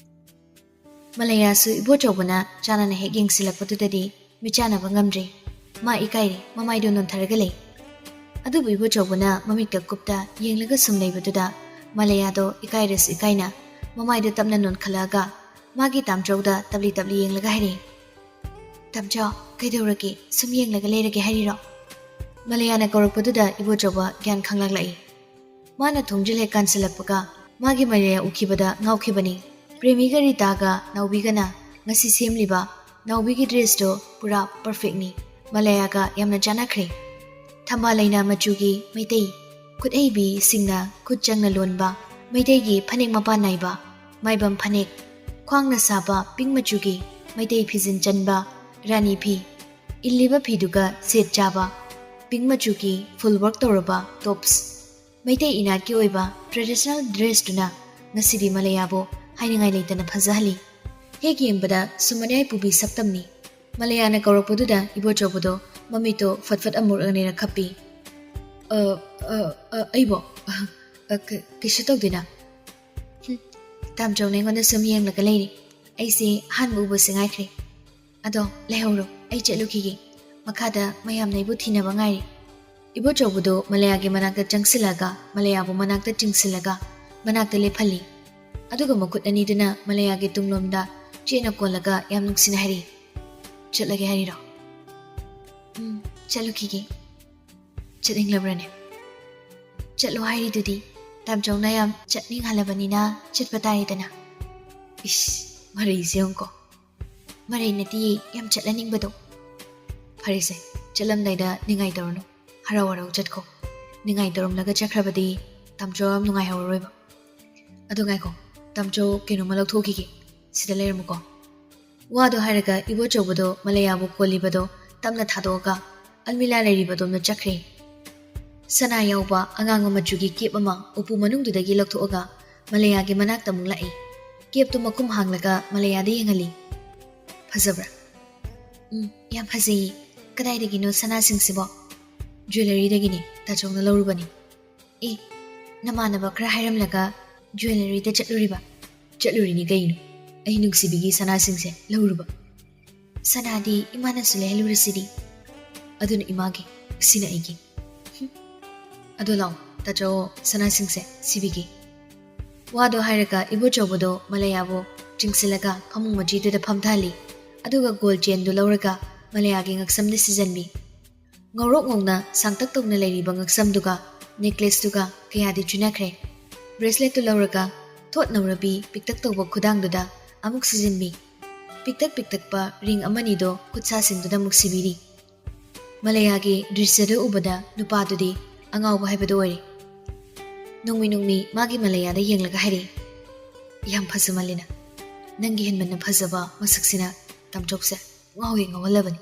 ꯃꯂꯩꯌꯥꯁꯨ ꯏꯕꯣꯆꯧꯕꯅ ꯆꯥꯟꯅꯅ ꯍꯦꯛ ꯌꯦꯡꯁꯤꯜꯂꯛꯄꯗꯨꯗꯗꯤ ꯃꯤꯠꯆꯥꯟꯅꯕ ꯉꯝꯗ꯭ꯔꯦ꯫ ꯃꯥ ꯏꯀꯥꯏꯔꯦ, ꯃꯃꯥꯏꯗꯣ ꯅꯣꯟꯊꯔꯒ ꯂꯩ꯫ ꯑꯗꯨꯕꯨ ꯏꯕꯣꯆꯧꯕꯅ ꯃꯃꯤꯠꯀ ꯀꯨꯞꯇ ꯌꯦꯡꯂꯒ ꯁꯨꯝ ꯂꯩꯕꯗꯨꯗ ꯃꯂꯌꯥꯗꯣ ꯏꯀꯥꯏꯔꯁꯨ ꯏꯀꯥꯏꯅ ꯃꯃꯥꯏꯗꯣ ꯇꯞꯅ ꯅꯣꯟꯈꯠꯂꯛꯑꯒ ꯃꯥꯒꯤ ꯇꯥꯝꯆꯧꯗ ꯇꯞꯂꯤ ꯇꯞꯂꯤ ꯌꯦꯡꯂꯒ ꯍꯥꯏꯔꯛꯏ, "ꯇꯥꯝꯆꯧ, ꯀꯩꯗꯧꯔꯒꯦ? ꯁꯨꯝ ꯌꯦꯡꯂꯒ ꯂꯩꯔꯒꯦ ꯍꯥꯏꯔꯤꯔꯣ?" ꯃꯂꯌꯥꯅ ꯀꯧꯔꯛꯄꯗꯨꯗ ꯏꯕꯣꯆꯧꯕ ꯒ꯭ꯌꯥꯟ ꯈꯪꯂꯛꯂꯛꯏ꯫ ꯃꯥꯅ ꯊꯣꯡꯁꯤꯜ ꯍꯦꯛ ꯀꯥꯟꯁꯤꯜꯂꯛꯄꯒ ꯃꯥꯒꯤ ꯃꯂꯌꯥ ꯎꯈꯤꯕꯗ ꯉꯥꯎꯈꯤꯕꯅꯤ꯫ ꯄ꯭ꯔꯦꯃꯤꯒ ꯔꯤꯇꯥꯒ ꯅꯥꯎꯕꯤꯒꯅ ꯉꯁꯤ ꯁꯦꯝꯂꯤꯕ ꯅꯥꯎꯕꯤꯒꯤ ꯗ꯭ꯔꯦꯁꯇꯣ ꯄꯨꯔꯥ ꯄꯔꯐꯦꯛꯅꯤ꯫ ꯃꯂꯌꯥꯒ ꯌꯥꯝꯅ ꯆꯥꯟꯅꯈ꯭ꯔꯦ꯫ ꯊꯝꯕꯥꯜ ꯂꯩꯅꯥ ꯃꯆꯨꯒꯤ ꯃꯩꯇꯩ ꯈꯨꯠꯍꯩꯕꯤꯁꯤꯡꯅ ꯈꯨꯠ ꯆꯪꯅ ꯂꯣꯟꯕ ꯃꯩꯇꯩꯒꯤ ꯐꯅꯦꯛ ꯃꯄꯥꯟ ꯅꯥꯏꯕ, ꯃꯥꯏꯕꯝ ꯐꯅꯦꯛ, ꯈ꯭ꯋꯥꯡꯅ ꯁꯥꯕ ꯄꯤꯡ ꯃꯆꯨꯒꯤ ꯃꯩꯇꯩ ꯐꯤꯖꯤꯟ ꯆꯟꯕ ꯔꯥꯅꯤ ꯐꯤ, ꯏꯜꯂꯤꯕ ꯐꯤꯗꯨꯒ ꯁꯦꯠ ꯆꯥꯕ ꯄꯤꯡ ꯃꯆꯨꯒꯤ ꯐꯨꯜ ꯋꯥꯔꯛ ꯇꯧꯔꯕ ꯇꯣꯞꯁ, ꯃꯩꯇꯩ ꯏꯅꯥꯠꯀꯤ ꯑꯣꯏꯕ ꯇ꯭ꯔꯦꯗꯤꯁꯅꯦꯜ ꯗ꯭ꯔꯦꯁꯇꯨꯅ ꯉꯁꯤꯗꯤ ꯃꯂꯌꯥꯕꯨ ꯍꯥꯏꯅꯤꯡꯉꯥꯏ ꯂꯩꯇꯅ ꯐꯖꯍꯜꯂꯤ꯫ ꯍꯦꯛ ꯌꯦꯡꯕꯗ ꯁꯨꯝ ꯃꯅꯤꯌꯥꯏ ꯄꯨꯕꯤ ꯁꯛꯇꯝꯅꯤ꯫ ꯃꯂꯌꯥꯅ ꯀꯧꯔꯛꯄꯗꯨꯗ ꯏꯕꯣꯆꯧꯕꯗꯣ ꯃꯃꯤꯠꯇꯣ ꯐꯠ ꯐꯠ ꯑꯃꯨꯔꯛ ꯑꯅꯤꯔꯛ ꯈꯞꯄꯤ꯫ "ꯑ, ꯑ, ꯑ, ꯑꯩꯕꯣ? ꯑ, ꯀ-, ꯀꯩꯁꯨ ꯇꯧꯗꯦꯅ꯫ ꯍꯨꯝ, ꯇꯥꯝꯆꯧꯅ ꯑꯩꯉꯣꯟꯗ ꯁꯨꯝ ꯌꯦꯡꯂꯒ ꯂꯩꯔꯤ꯫ ꯑꯩꯁꯦ ꯑꯍꯥꯟꯕ ꯎꯕꯁꯦ ꯉꯥꯏꯈ꯭ꯔꯦ꯫ ꯑꯗꯣ ꯂꯩꯍꯧꯔꯣ, ꯑꯩ ꯆꯠꯂꯨꯈꯤꯒꯦ꯫ ꯃꯈꯥꯗ ꯃꯌꯥꯝꯅ ꯑꯩꯕꯨ ꯊꯤꯅꯕ ꯉꯥꯏꯔꯤ꯫" ꯏꯕꯣꯆꯧꯕꯗꯣ ꯃꯂꯌꯥꯒꯤ ꯃꯅꯥꯛꯇ ꯆꯪꯁꯤꯜꯂꯒ ꯃꯂꯌꯥꯕꯨ ꯃꯅꯥꯛꯇ ꯆꯤꯡꯁꯤꯜꯂꯒ ꯃꯅꯥꯛꯇ ꯂꯦꯞꯍꯜꯂꯤ꯫ ꯑꯗꯨꯒ ꯃꯈꯨꯠ ꯑꯅꯤꯗꯨꯅ ꯃꯂꯌꯥꯒꯤ ꯇꯨꯡꯂꯣꯝꯗ ꯆꯦꯠꯅ ꯀꯣꯜꯂꯒ ꯌꯥꯝ ꯅꯨꯡꯁꯤꯅ ꯍꯥꯏꯔꯤ, "ꯆꯠꯂꯒꯦ ꯍꯥꯏꯔꯤꯔꯣ?" "ꯎꯝ, ꯆꯠꯂꯨꯈꯤꯒꯦ꯫" "ꯆꯠꯅꯤꯡꯂꯕ꯭ꯔꯅꯦ?" "ꯆꯠꯂꯣ ꯍꯥꯏꯔꯤꯗꯨꯗꯤ, ꯇꯥꯝꯆꯧꯅ ꯌꯥꯝ ꯆꯠꯅꯤꯡꯍꯜꯂꯕꯅꯤꯅ ꯆꯠꯄ ꯇꯥꯔꯦꯗꯅ꯫" ꯏꯁ, ꯃꯔꯩꯁꯦ ꯌꯦꯡꯉꯨꯀꯣ꯫ "ꯃꯔꯩ ꯅꯠꯇꯤꯌꯦ, ꯌꯥꯝ ꯆꯠꯍꯟꯅꯤꯡꯕꯗꯣ꯫" "ꯐꯔꯦꯁꯦ, ꯆꯠꯂꯝꯗꯥꯏꯗ ꯅꯤꯡꯉꯥꯏ ꯇꯧꯔꯅꯨ, ꯍꯔꯥꯎ ꯍꯔꯥꯎ ꯆꯠꯈꯣ꯫ ꯅꯤꯡꯉꯥꯏ ꯇꯧꯔꯝꯂꯒ ꯆꯠꯈ꯭ꯔꯕꯗꯤ ꯇꯥꯝꯆꯧ ꯌꯥꯝ ꯅꯨꯡꯉꯥꯏꯍꯧꯔꯔꯣꯏꯕ꯫ ꯑꯗꯣ ꯉꯥꯏꯈꯣ, ꯇꯥꯝꯆꯧ ꯀꯩꯅꯣꯝꯃ ꯂꯧꯊꯣꯛꯈꯤꯒꯦ, ꯁꯤꯗ ꯂꯩꯔꯝꯃꯨꯀꯣ꯫" ꯋꯥꯗꯣ ꯍꯥꯏꯔꯒ ꯏꯕꯣꯆꯧꯕꯗꯣ ꯃꯂꯌꯥꯕꯨ ꯀꯣꯜꯂꯤꯕꯗꯣꯝꯗ ꯊꯥꯗꯣꯛꯑꯒ ꯑꯜꯃꯤꯂꯥ ꯂꯩꯔꯤꯕꯗꯣꯝꯗ ꯆꯠꯈ꯭ꯔꯦ꯫ ꯁꯅꯥ ꯌꯥꯎꯕ ꯑꯉꯥꯡꯕ ꯃꯆꯨꯒꯤ ꯀꯦꯞ ꯑꯃ ꯎꯄꯨ ꯃꯅꯨꯡꯗꯨꯗꯒꯤ ꯂꯧꯊꯣꯛꯑꯒ ꯃꯂꯌꯥꯒꯤ ꯃꯅꯥꯛꯇ ꯑꯃꯨꯛ ꯂꯥꯛꯏ꯫ ꯀꯦꯞꯇꯨ ꯃꯈꯨꯝ ꯍꯥꯡꯂꯒ ꯃꯂꯌꯥꯗ ꯌꯦꯡꯍꯜꯂꯤ꯫ "ꯐꯖꯕ꯭ꯔꯥ?" "ꯎꯝ, ꯌꯥꯝ ꯐꯖꯩꯌꯦ꯫ ꯀꯗꯥꯏꯗꯒꯤꯅꯣ ꯁꯅꯥꯁꯤꯡꯁꯤꯕꯣ?" "ꯖ꯭ꯋꯦꯂꯔꯤꯗꯒꯤꯅꯦ, ꯇꯥꯆꯧꯅ ꯂꯧꯔꯨꯕꯅꯤ꯫" "ꯑꯦ, ꯅꯃꯥꯟꯅꯕ ꯈꯔ ꯍꯥꯏꯔꯝꯂꯒ ꯖ꯭ꯋꯦꯂꯔꯤꯗ ꯆꯠꯂꯨꯔꯤꯕ?" "ꯆꯠꯂꯨꯔꯤꯅꯤ ꯀꯩꯅꯣ, ꯑꯩ ꯅꯨꯡꯁꯤꯕꯤꯒꯤ ꯁꯅꯥꯁꯤꯡꯁꯦ ꯂꯧꯔꯨꯕ꯫" "ꯁꯅꯥꯗꯤ ꯏꯃꯥꯅꯁꯨ ꯂꯩꯍꯜꯂꯨꯔꯁꯤꯗꯤ꯫" "ꯑꯗꯨꯅ ꯏꯃꯥꯒꯤ, ꯁꯤꯅ ꯑꯩꯒꯤ꯫" "ꯍꯨꯝ, "ꯑꯗꯨ ꯂꯥꯎ, ꯇꯥꯆꯧꯑꯣ, ꯁꯅꯥꯁꯤꯡꯁꯦ ꯁꯤꯕꯤꯒꯦ꯫" ꯋꯥꯗꯣ ꯍꯥꯏꯔꯒ ꯏꯕꯣꯆꯧꯕꯗꯣ ꯃꯂꯌꯥꯕꯨ ꯆꯤꯡꯁꯤꯜꯂꯒ ꯐꯃꯨꯡ ꯃꯆꯤꯗꯨꯗ ꯐꯝꯊꯍꯜꯂꯤ꯫ ꯑꯗꯨꯒ ꯒꯣꯜ ꯆꯦꯟꯗꯨ ꯂꯧꯔꯒ ꯃꯂꯌꯥꯒꯤ ꯉꯛꯁꯝꯗ ꯁꯤꯖꯟꯕꯤ꯫ ꯉꯧꯔꯣꯛ ꯉꯧꯅ ꯁꯥꯡꯇꯛ ꯇꯧꯅ ꯂꯩꯔꯤꯕ ꯉꯛꯁꯝꯗꯨꯒ ꯅꯦꯀ꯭ꯂꯦꯁꯇꯨꯒ ꯀꯌꯥꯗꯤ ꯆꯨꯅꯈ꯭ꯔꯦ꯫ ꯕ꯭ꯔꯦꯁꯂꯦꯠꯇꯨ ꯂꯧꯔꯒ ꯊꯣꯠ ꯅꯧꯔꯕꯤ ꯄꯤꯛꯇꯛ ꯇꯧꯕ ꯈꯨꯗꯥꯡꯗꯨꯗ ꯑꯃꯨꯛ ꯁꯤꯖꯤꯟꯕꯤ꯫ ꯄꯤꯛꯇꯛ ꯄꯤꯛꯇꯛꯄ ꯔꯤꯡ ꯑꯃꯅꯤꯗꯣ ꯈꯨꯠꯁꯥꯁꯤꯡꯗꯨꯗ ꯑꯃꯨꯛ ꯁꯤꯕꯤꯔꯤ꯫ ꯃꯂꯌꯥꯒꯤ ꯗ꯭ꯔꯤꯁ꯭ꯌꯗꯨ ꯎꯕꯗ ꯅꯨꯄꯥꯗꯨꯗꯤ ꯑꯉꯥꯎꯕ ꯍꯥꯏꯕꯗꯨ ꯑꯣꯏꯔꯦ꯫ ꯅꯣꯡꯃꯩ ꯅꯣꯡꯃꯩ ꯃꯥꯒꯤ ꯃꯂꯌꯥꯗ ꯌꯦꯡꯂꯒ ꯍꯥꯏꯔꯛꯏ, "ꯌꯥꯝ ꯐꯖꯃꯜꯂꯤꯅ꯫ ꯅꯪꯒꯤ ꯍꯦꯟꯃꯟꯅ ꯐꯖꯕ ꯃꯁꯛꯁꯤꯅ ꯇꯥꯝꯆꯧꯁꯦ ꯉꯥꯎꯍꯦ ꯉꯥꯎꯍꯜꯂꯕꯅꯤ꯫"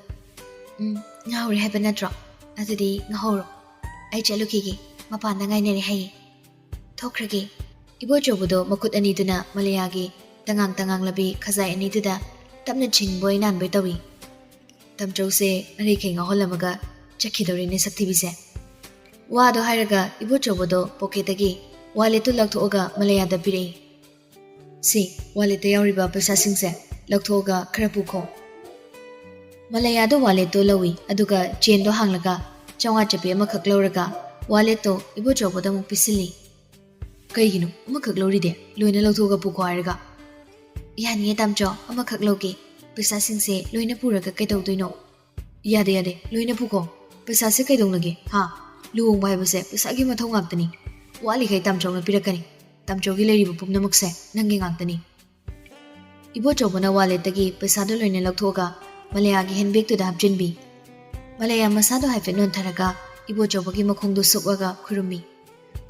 "ꯎꯝ, ꯉꯥꯎꯔꯦ ꯍꯥꯏꯕ ꯅꯠꯇ꯭ꯔꯣ? ꯑꯗꯨꯗꯤ ꯉꯥꯎꯍꯧꯔꯣ꯫ ꯑꯩ ꯆꯠꯂꯨꯈꯤꯒꯦ, ꯃꯄꯥꯟꯗ ꯉꯥꯏꯅꯔꯦ ꯍꯥꯏꯌꯦ꯫ ꯊꯣꯛꯈ꯭ꯔꯒꯦ꯫" ꯏꯕꯣꯆꯧꯕꯗꯣ ꯃꯈꯨꯠ ꯑꯅꯤꯗꯨꯅ ꯃꯂꯌꯥꯒꯤ ꯇꯉꯥꯡ ꯇꯉꯥꯡꯂꯕꯤ ꯈꯖꯥꯏ ꯑꯅꯤꯗꯨꯗ ꯇꯞꯅ ꯆꯤꯡꯕꯣꯏ ꯅꯥꯟꯕꯣꯏ ꯇꯧꯏ꯫ "ꯇꯥꯝꯆꯧꯁꯦ ꯑꯔꯩꯈꯩ ꯉꯥꯎꯍꯜꯂꯝꯃꯒ ꯆꯠꯈꯤꯗꯧꯔꯤꯅꯦ ꯁꯛꯊꯤꯕꯤꯁꯦ꯫" ꯋꯥꯗꯣ ꯍꯥꯏꯔꯒ ꯏꯕꯣꯆꯧꯕꯗꯣ ꯄꯣꯀꯦꯠꯇꯒꯤ ꯋꯥꯂꯦꯠꯇꯨ ꯂꯧꯊꯣꯛꯑꯒ ꯃꯂꯌꯥꯗ ꯄꯤꯔꯛꯏ꯫ "ꯁꯤ ꯋꯥꯂꯦꯠꯇ ꯌꯥꯎꯔꯤꯕ ꯄꯩꯁꯥꯁꯤꯡꯁꯦ ꯂꯧꯊꯣꯛꯑꯒ ꯈꯔ ꯄꯨꯈꯣ꯫" ꯃꯂꯌꯥꯗꯣ ꯋꯥꯂꯦꯠꯇꯣ ꯂꯧꯏ, ꯑꯗꯨꯒ ꯆꯦꯟꯗꯣ ꯍꯥꯡꯂꯒ ꯆꯥꯝꯃꯉꯥ ꯆꯞꯄꯤ ꯑꯃꯈꯛ ꯂꯧꯔꯒ ꯋꯥꯂꯦꯠꯇꯣ ꯏꯕꯣꯆꯧꯕꯗ ꯑꯃꯨꯛ ꯄꯤꯁꯤꯜꯂꯤ꯫ "ꯀꯩꯒꯤꯅꯣ ꯑꯃꯈꯛ ꯂꯧꯔꯤꯗꯤ? ꯂꯣꯏꯅ ꯂꯧꯊꯣꯛꯑꯒ ꯄꯨꯈꯣ ꯍꯥꯏꯔꯒ꯫" "ꯌꯥꯅꯤꯌꯦ ꯇꯥꯝꯆꯧ, ꯑꯃꯈꯛ ꯂꯧꯒꯦ꯫ ꯄꯩꯁꯥꯁꯤꯡꯁꯦ ꯂꯣꯏꯅ ꯄꯨꯔꯒ ꯀꯩꯗꯧꯗꯣꯏꯅꯣ?" "ꯌꯥꯗꯦ, ꯌꯥꯗꯦ, ꯂꯣꯏꯅ ꯄꯨꯈꯣ꯫ ꯄꯩꯁꯥꯁꯦ ꯀꯩꯗꯧꯅꯒꯦ, ꯍꯥ? ꯂꯨꯍꯣꯡꯕ ꯍꯥꯏꯕꯁꯦ ꯄꯩꯁꯥꯒꯤ ꯃꯊꯧ ꯉꯥꯛꯇꯅꯤ꯫ ꯋꯥꯠꯂꯤꯈꯩ ꯇꯥꯝꯆꯧꯅ ꯄꯤꯔꯛꯀꯅꯤ꯫ ꯇꯥꯝꯆꯧꯒꯤ ꯂꯩꯔꯤꯕ ꯄꯨꯝꯅꯃꯛꯁꯦ ꯅꯪꯒꯤ ꯉꯥꯛꯇꯅꯤ꯫" ꯏꯕꯣꯆꯧꯕꯅ ꯋꯥꯂꯦꯠꯇꯒꯤ ꯄꯩꯁꯥꯗꯨ ꯂꯣꯏꯅ ꯂꯧꯊꯣꯛꯑꯒ ꯃꯂꯌꯥꯒꯤ ꯍꯦꯟꯕꯦꯒꯇꯨꯗ ꯍꯥꯞꯆꯤꯟꯕꯤ꯫ ꯃꯂꯌꯥ ꯃꯁꯥꯗꯣ ꯍꯥꯏꯐꯦꯠ ꯅꯣꯟꯊꯔꯒ ꯏꯕꯣꯆꯧꯕꯒꯤ ꯃꯈꯣꯡꯗꯣ ꯁꯨꯞꯑꯒ ꯈꯨꯔꯨꯝꯃꯤ꯫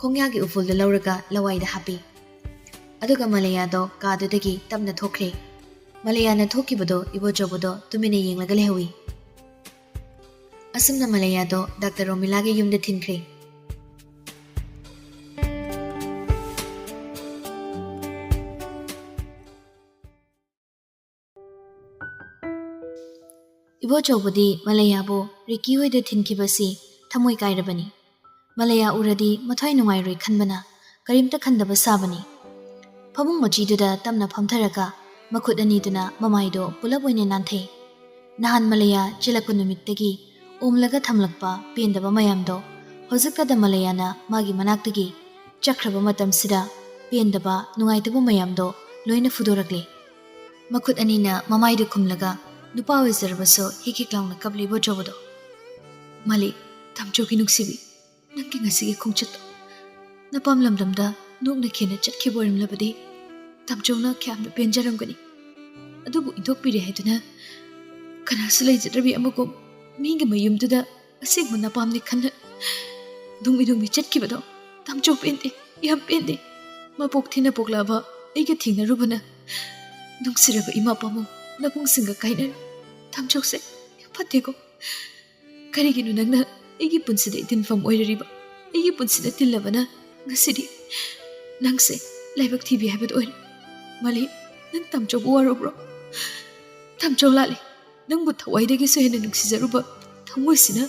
ꯈꯣꯡꯌꯥꯒꯤ ꯎꯐꯨꯜꯗꯨ ꯂꯧꯔꯒ ꯂꯋꯥꯏꯗ ꯍꯥꯞꯄꯤ꯫ ꯑꯗꯨꯒ ꯃꯂꯌꯥꯗꯣ ꯀꯥꯗꯨꯗꯒꯤ ꯇꯞꯅ ꯊꯣꯛꯈ꯭ꯔꯦ꯫ ꯃꯂꯌꯥꯅ ꯊꯣꯛꯈꯤꯕꯗꯣ ꯏꯕꯣꯆꯧꯕꯗꯣ ꯇꯨꯃꯤꯟꯅ ꯌꯦꯡꯂꯒ ꯂꯩꯍꯧꯏ꯫ ꯑꯁꯨꯝꯅ ꯃꯂꯌꯥꯗꯣ ꯗꯥꯛꯇꯔ ꯔꯣꯃꯤꯂꯥꯒꯤ ꯌꯨꯝꯗ ꯊꯤꯟꯈ꯭ꯔꯦ꯫ ꯏꯕꯣꯆꯧꯕꯗꯤ ꯃꯂꯌꯥꯕꯨ ꯔꯤꯀꯤ ꯍꯣꯏꯗ ꯊꯤꯟꯈꯤꯕꯁꯤ ꯊꯃꯣꯏ ꯀꯥꯏꯔꯕꯅꯤ꯫ ꯃꯂꯌꯥ ꯎꯔꯗꯤ ꯃꯊ꯭ꯋꯥꯏ ꯅꯨꯡꯉꯥꯏꯔꯣꯏ ꯈꯟꯕꯅ ꯀꯔꯤꯝꯇ ꯈꯟꯗꯕ ꯁꯥꯕꯅꯤ꯫ ꯐꯃꯨꯡ ꯃꯆꯤꯗꯨꯗ ꯇꯞꯅ ꯐꯝꯊꯔꯒ ꯃꯈꯨꯠ ꯑꯅꯤꯗꯨꯅ ꯃꯃꯥꯏꯗꯣ ꯄꯨꯂꯞ ꯑꯣꯏꯅ ꯅꯥꯟꯊꯩ꯫ ꯅꯍꯥꯟ ꯃꯂꯌꯥ ꯆꯦꯜꯂꯛꯄ ꯅꯨꯃꯤꯠꯇꯒꯤ ꯑꯣꯝꯂꯒ ꯊꯝꯂꯛꯄ ꯄꯦꯟꯗꯕ ꯃꯌꯥꯝꯗꯣ ꯍꯧꯖꯤꯛꯇꯗ ꯃꯂꯌꯥꯅ ꯃꯥꯒꯤ ꯃꯅꯥꯛꯇꯒꯤ ꯆꯠꯈ꯭ꯔꯕ ꯃꯇꯝꯁꯤꯗ ꯄꯦꯟꯗꯕ, ꯅꯨꯡꯉꯥꯏꯇꯕ ꯃꯌꯥꯝꯗꯣ ꯂꯣꯏꯅ ꯐꯨꯗꯣꯔꯛꯂꯦ꯫ ꯃꯈꯨꯠ ꯑꯅꯤꯅ ꯃꯃꯥꯏꯗ ꯈꯨꯝꯂꯒ ꯅꯨꯄꯥ ꯑꯣꯏꯖꯔꯕꯁꯨ ꯍꯤꯛ ꯍꯤꯛ ꯂꯥꯎꯅ ꯀꯞꯂꯤ ꯏꯕꯣꯆꯧꯕꯗꯣ꯫ "ꯃꯥꯂꯤ, ꯇꯥꯃꯣꯆꯧꯒꯤ ꯅꯨꯡꯁꯤꯕꯤ, ꯅꯪꯒꯤ ꯉꯁꯤꯒꯤ ꯈꯣꯡꯆꯠꯇꯣ ꯅꯄꯥꯝ ꯂꯝꯗꯝꯗ ꯅꯣꯛꯅ ꯈꯦꯅ ꯆꯠꯈꯤꯕ ꯑꯣꯏꯔꯝꯂꯕꯗꯤ ꯇꯥꯃꯣꯆꯧꯅ ꯀꯌꯥꯝꯅ ꯄꯦꯟꯖꯔꯝꯒꯅꯤ꯫ ꯑꯗꯨꯕꯨ ꯏꯟꯊꯣꯛꯄꯤꯔꯦ ꯍꯥꯏꯗꯨꯅ ꯀꯅꯥꯁꯨ ꯂꯩꯖꯗ꯭ꯔꯕꯤ ꯑꯃꯒꯨꯝ ꯃꯤꯒꯤ ꯃꯌꯨꯝꯗꯨꯗ ꯑꯁꯦꯡꯕ ꯅꯄꯥꯝꯅꯤ ꯈꯟꯅ ꯅꯨꯃꯤ ꯅꯨꯃꯤ ꯆꯠꯈꯤꯕꯗꯣ ꯇꯥꯃꯣꯆꯧ ꯄꯦꯟꯗꯦ, ꯌꯥꯝ ꯄꯦꯟꯗꯦ꯫ ꯃꯄꯣꯛ ꯊꯤꯅ ꯄꯣꯛꯂꯛꯑꯕ ꯑꯩꯒ ꯊꯦꯡꯅꯔꯨꯕꯅ ꯅꯨꯡꯁꯤꯔꯕ ꯏꯃꯥ ꯄꯥꯕꯨꯡ ꯅꯕꯨꯡꯁꯤꯡꯒ ꯀꯥꯏꯅꯔꯦ꯫ ꯇꯥꯃꯣꯆꯧꯁꯦ ꯌꯥꯝ ꯐꯠꯇꯦꯀꯣ꯫ ꯀꯔꯤꯒꯤꯅꯣ ꯅꯪꯅ ꯑꯩꯒꯤ ꯄꯨꯟꯁꯤꯗ ꯏꯇꯤꯟꯐꯝ ꯑꯣꯏꯔꯔꯤꯕ? ꯑꯩꯒꯤ ꯄꯨꯟꯁꯤꯗ ꯇꯤꯜꯂꯕꯅ ꯉꯁꯤꯗꯤ ꯅꯪꯁꯦ ꯂꯥꯏꯕꯛ ꯊꯤꯕꯤ ꯍꯥꯏꯕꯗꯨ ꯑꯣꯏꯔꯦ꯫ ꯃꯥꯂꯤ, ꯅꯪ ꯇꯥꯃꯣꯆꯧꯕꯨ ꯋꯥꯔꯧꯕ꯭ꯔꯣ? ꯇꯥꯃꯣꯆꯧ ꯂꯥꯜꯂꯦ꯫ ꯅꯪꯕꯨ ꯊꯋꯥꯏꯗꯒꯤꯁꯨ ꯍꯦꯟꯅ ꯅꯨꯡꯁꯤꯖꯔꯨꯕ ꯊꯃꯣꯏꯁꯤꯅ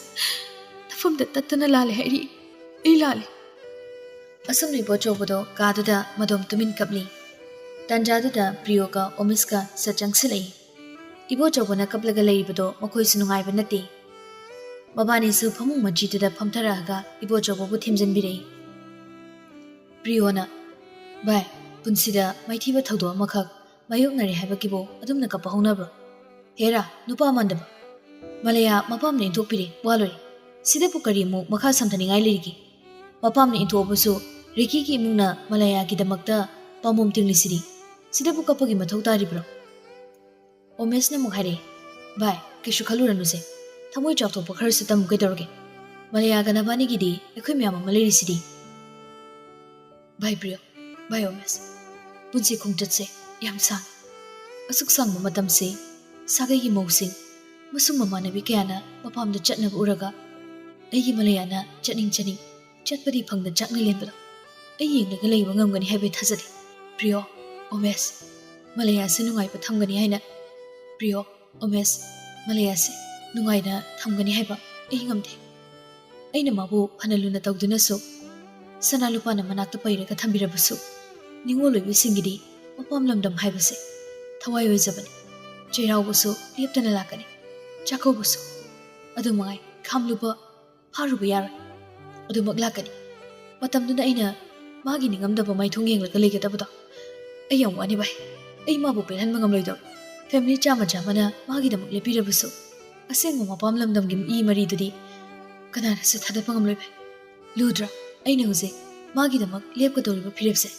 ꯅꯐꯝꯗ ꯇꯠꯇꯅ ꯂꯥꯜꯂꯦ ꯍꯥꯏꯔꯤ꯫ ꯑꯩ ꯂꯥꯜꯂꯦ꯫ ꯑꯁꯨꯝꯅ ꯏꯕꯣꯆꯧꯕꯗꯣ ꯀꯥꯗꯨꯗ ꯃꯗꯣꯝ ꯇꯨꯃꯤꯟ ꯀꯞꯂꯤ꯫ ꯇꯟꯖꯥꯗꯨꯗ ꯄ꯭ꯔꯤꯌꯣꯒ ꯑꯣꯃꯤꯁꯀ ꯁꯠ ꯆꯪꯁꯤꯜꯂꯛꯏ꯫ ꯏꯕꯣꯆꯧꯕꯅ ꯀꯞꯂꯒ ꯂꯩꯔꯤꯕꯗꯣ ꯃꯈꯣꯏꯁꯨ ꯅꯨꯡꯉꯥꯏꯕ ꯅꯠꯇꯦ꯫ ꯃꯕꯥꯅꯤꯁꯨ ꯐꯃꯨꯡ ꯃꯆꯤꯗꯨꯗ ꯐꯝꯊꯔꯛꯑꯒ ꯏꯕꯣꯆꯧꯕꯕꯨ ꯊꯦꯝꯖꯤꯟꯕꯤꯔꯛꯏ꯫ ꯄ꯭ꯔꯤꯌꯣꯅ, "ꯚꯥꯏ, ꯄꯨꯟꯁꯤꯗ ꯃꯥꯏꯊꯤꯕ ꯊꯧꯗꯣꯛ ꯑꯃꯈꯛ ꯃꯥꯌꯣꯛꯅꯔꯦ ꯍꯥꯏꯕꯒꯤꯕꯨ ꯑꯗꯨꯝꯅ ꯀꯞꯄ ꯍꯧꯅꯕ꯭ꯔꯣ? ꯍꯦꯔꯥ, ꯅꯨꯄꯥ ꯃꯥꯟꯗꯕ꯫ ꯃꯥꯂꯌꯥ ꯃꯄꯥꯝꯅ ꯏꯟꯊꯣꯛꯄꯤꯔꯦ, ꯋꯥ ꯂꯣꯏꯔꯦ꯫ ꯁꯤꯗꯕꯨ ꯀꯔꯤ ꯑꯃꯨꯛ ꯃꯈꯥ ꯁꯝꯊꯅꯤꯡꯉꯥꯏ ꯂꯩꯔꯤꯒꯦ? ꯃꯄꯥꯝꯅ ꯏꯟꯊꯣꯛꯑꯕꯁꯨ ꯔꯤꯀꯤꯒꯤ ꯏꯃꯨꯡꯅ ꯃꯥꯂꯌꯥꯒꯤꯗꯃꯛꯇ ꯄꯥꯝꯕꯣꯝ ꯇꯤꯡꯂꯤꯁꯤꯗꯤ꯫ ꯁꯤꯗꯕꯨ ꯀꯞꯄꯒꯤ ꯃꯊꯧ ꯇꯥꯔꯤꯕ꯭ꯔꯣ?" ꯑꯣꯃꯦꯁꯅ ꯑꯃꯨꯛ ꯍꯥꯏꯔꯛꯏ, "ꯚꯥꯏ, ꯀꯩꯁꯨ ꯈꯜꯂꯨꯔꯅꯨꯁꯦ꯫ ꯊꯃꯣꯏ ꯆꯥꯎꯊꯣꯛꯄ ꯈꯔꯁꯨ ꯇꯝꯃꯨ ꯀꯩꯗꯧꯔꯒꯦ? ꯃꯥꯂꯌꯥꯒ ꯅꯕꯥꯅꯤꯒꯤꯗꯤ ꯑꯩꯈꯣꯏ ꯃꯌꯥꯝ ꯑꯃ ꯂꯩꯔꯤꯁꯤꯗꯤ꯫" ꯚꯥꯏ ꯄ꯭ꯔꯤꯌꯣ, ꯚꯥꯏ ꯑꯣꯃꯦꯁ, ꯄꯨꯟꯁꯤ ꯈꯣꯡꯆꯠꯁꯦ ꯌꯥꯝ ꯁꯥꯡꯉꯤ꯫ ꯑꯁꯨꯛ ꯁꯥꯡꯕ ꯃꯇꯝꯁꯤ ꯁꯥꯒꯩꯒꯤ ꯃꯧꯁꯤꯡ, ꯃꯁꯨꯡ ꯃꯃꯥꯟꯅꯕꯤ ꯀꯌꯥꯅ ꯃꯄꯥꯝꯗ ꯆꯠꯅꯕ ꯎꯔꯒ ꯑꯩꯒꯤ ꯃꯥꯂꯌꯥꯅ ꯆꯠꯅꯤꯡ ꯆꯠꯅꯤꯡ ꯆꯠꯄꯗꯤ ꯐꯪꯗ ꯆꯥꯛꯅ ꯂꯦꯟꯕꯗꯣ ꯑꯩ ꯌꯦꯡꯂꯒ ꯂꯩꯕ ꯉꯝꯒꯅꯤ ꯍꯥꯏꯕ ꯑꯩ ꯊꯥꯖꯗꯦ꯫ ꯄ꯭ꯔꯤꯌꯣ, ꯑꯣꯃꯦꯁ, ꯃꯥꯂꯌꯥꯁꯤ ꯅꯨꯡꯉꯥꯏꯕ ꯊꯝꯒꯅꯤ ꯍꯥꯏꯅ꯫ ꯄ꯭ꯔꯤꯌꯣ, ꯑꯣꯃꯦꯁ, ꯃꯥꯂꯌꯥꯁꯤ ꯅꯨꯡꯉꯥꯏꯅ ꯊꯝꯒꯅꯤ ꯍꯥꯏꯕ ꯑꯩ ꯉꯝꯗꯦ꯫ ꯑꯩꯅ ꯃꯥꯕꯨ ꯐꯅ ꯂꯨꯅ ꯇꯧꯗꯨꯅꯁꯨ, ꯁꯅꯥ ꯂꯨꯄꯥꯅ ꯃꯅꯥꯛꯇ ꯄꯩꯔꯒ ꯊꯝꯕꯤꯔꯕꯁꯨ, ꯅꯤꯡꯉꯣꯜ ꯑꯣꯏꯕꯤꯁꯤꯡꯒꯤꯗꯤ ꯃꯄꯥꯝ ꯂꯝꯗꯝ ꯍꯥꯏꯕꯁꯦ ꯊꯋꯥꯏ ꯑꯣꯏꯖꯕꯅꯤ꯫ ꯆꯩꯔꯥꯎꯕꯁꯨ ꯂꯦꯞꯇꯅ ꯂꯥꯛꯀꯅꯤ, ꯆꯥꯛꯀꯧꯕꯁꯨ꯫ ꯑꯗꯨ ꯃꯉꯥꯏ, ꯈꯥꯝꯂꯨꯕ ꯐꯥꯔꯨꯕ ꯌꯥꯔꯣꯏ꯫ ꯑꯗꯨꯃꯛ ꯂꯥꯛꯀꯅꯤ꯫ ꯃꯇꯝꯗꯨꯗ ꯑꯩꯅ ꯃꯥꯒꯤ ꯅꯤꯡꯉꯝꯗꯕ ꯃꯥꯏꯊꯣꯡ ꯌꯦꯡꯂꯒ ꯂꯩꯒꯗꯕꯗꯣ꯫ ꯑꯩ ꯌꯥꯝ ꯋꯥꯅꯤ ꯚꯥꯏ꯫ ꯑꯩ ꯃꯥꯕꯨ ꯄꯦꯜꯍꯟꯕ ꯉꯝꯂꯣꯏꯗꯧꯔꯤ꯫ ꯐꯦꯃꯤꯂꯤ ꯆꯥꯝꯃ ꯆꯥꯝꯃꯅ ꯃꯥꯒꯤꯗꯃꯛ ꯂꯦꯞꯄꯤꯔꯕꯁꯨ, ꯑꯁꯦꯡꯕ ꯃꯄꯥꯝ ꯂꯝꯗꯝꯒꯤ ꯃꯤ ꯃꯔꯤꯗꯨꯗꯤ ꯀꯅꯥꯅꯁꯨ ꯊꯥꯗꯠꯄ ꯉꯝꯂꯣꯏ ꯚꯥꯏ꯫ ꯂꯨꯗ꯭ꯔꯥ ꯑꯩꯅ ꯍꯧꯖꯤꯛ ꯃꯥꯒꯤꯗꯃꯛ ꯂꯦꯞꯀꯗꯧꯔꯤꯕ ꯐꯤꯔꯦꯞꯁꯦ?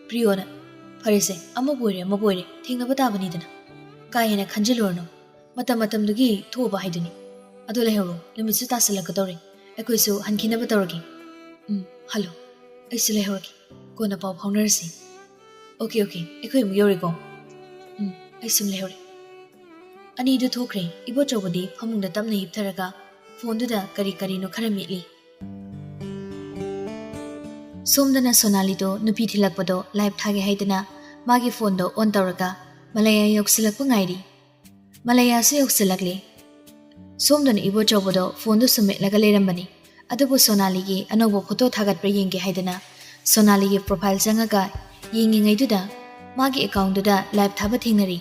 ꯄ꯭ꯔꯤꯌꯣꯅ, "ꯐꯔꯦꯁꯦ, ꯑꯃꯕꯨ ꯑꯣꯏꯔꯦ ꯑꯃꯕꯨ ꯑꯣꯏꯔꯦ, ꯊꯦꯡꯅꯕ ꯇꯥꯕꯅꯤꯗꯅ꯫ ꯀꯥ ꯍꯦꯟꯅ ꯈꯟꯖꯤꯜꯂꯨꯔꯅꯨ꯫ ꯃꯇꯝ ꯃꯇꯝꯗꯨꯒꯤ ꯊꯣꯛꯑꯕ ꯍꯥꯏꯗꯨꯅꯤ꯫ ꯑꯗꯣ ꯂꯩꯍꯧꯔꯣ, ꯅꯨꯃꯤꯠꯁꯨ ꯇꯥꯁꯤꯜꯂꯛꯀꯗꯧꯔꯦ꯫ ꯑꯩꯈꯣꯏꯁꯨ ꯍꯟꯈꯤꯅꯕ ꯇꯧꯔꯒꯦ꯫" "ꯎꯝ, ꯍꯜꯂꯣ꯫ ꯑꯩꯁꯨ ꯂꯩꯍꯧꯔꯒꯦ꯫ ꯀꯣꯟꯅ ꯄꯥꯎ ꯐꯥꯎꯅꯔꯁꯤ꯫" "ꯑꯣꯀꯦ, ꯑꯣꯀꯦ, ꯑꯩꯈꯣꯏ ꯑꯃꯨꯛ ꯌꯧꯔꯦꯀꯣ꯫" "ꯎꯝ, ꯑꯩ ꯁꯨꯝ ꯂꯩꯍꯧꯔꯦ꯫" ꯑꯅꯤꯗꯨ ꯊꯣꯛꯈ꯭ꯔꯦ꯫ ꯏꯕꯣꯆꯧꯕꯗꯤ ꯐꯃꯨꯡꯗ ꯇꯞꯅ ꯍꯤꯞꯊꯔꯒ ꯐꯣꯟꯗꯨꯗ ꯀꯔꯤ ꯀꯔꯤꯅꯣ ꯈꯔ ꯃꯦꯠꯂꯤ꯫ ꯁꯣꯝꯗꯅ ꯁꯣꯅꯥꯂꯤꯗꯣ ꯅꯨꯄꯤ ꯊꯤꯜꯂꯛꯄꯗꯣ ꯂꯥꯏꯚ ꯊꯥꯒꯦ ꯍꯥꯏꯗꯅ ꯃꯥꯒꯤ ꯐꯣꯟꯗꯣ ꯑꯣꯟ ꯇꯧꯔꯒ ꯃꯂꯌꯥ ꯌꯧꯁꯤꯜꯂꯛꯄ ꯉꯥꯏꯔꯤ꯫ ꯃꯂꯌꯥꯁꯨ ꯌꯧꯁꯤꯜꯂꯛꯂꯦ꯫ ꯁꯣꯝꯗꯅ ꯏꯕꯣꯆꯧꯕꯗꯣ ꯐꯣꯟꯗꯨ ꯁꯨꯝ ꯃꯦꯠꯂꯒ ꯂꯩꯔꯝꯕꯅꯤ꯫ ꯑꯗꯨꯕꯨ ꯁꯣꯅꯥꯂꯤꯒꯤ ꯑꯅꯧꯕ ꯐꯣꯇꯣ ꯊꯥꯒꯠꯄ꯭ꯔꯥ ꯌꯦꯡꯒꯦ ꯍꯥꯏꯗꯅ ꯁꯣꯅꯥꯂꯤꯒꯤ ꯄ꯭ꯔꯣꯐꯥꯏꯜ ꯆꯪꯉꯒ ꯌꯦꯡꯉꯤꯉꯩꯗꯨꯗ ꯃꯥꯒꯤ ꯑꯦꯀꯥꯎꯟꯗꯨꯗ ꯂꯥꯏꯚ ꯊꯥꯕ ꯊꯦꯡꯅꯔꯤ꯫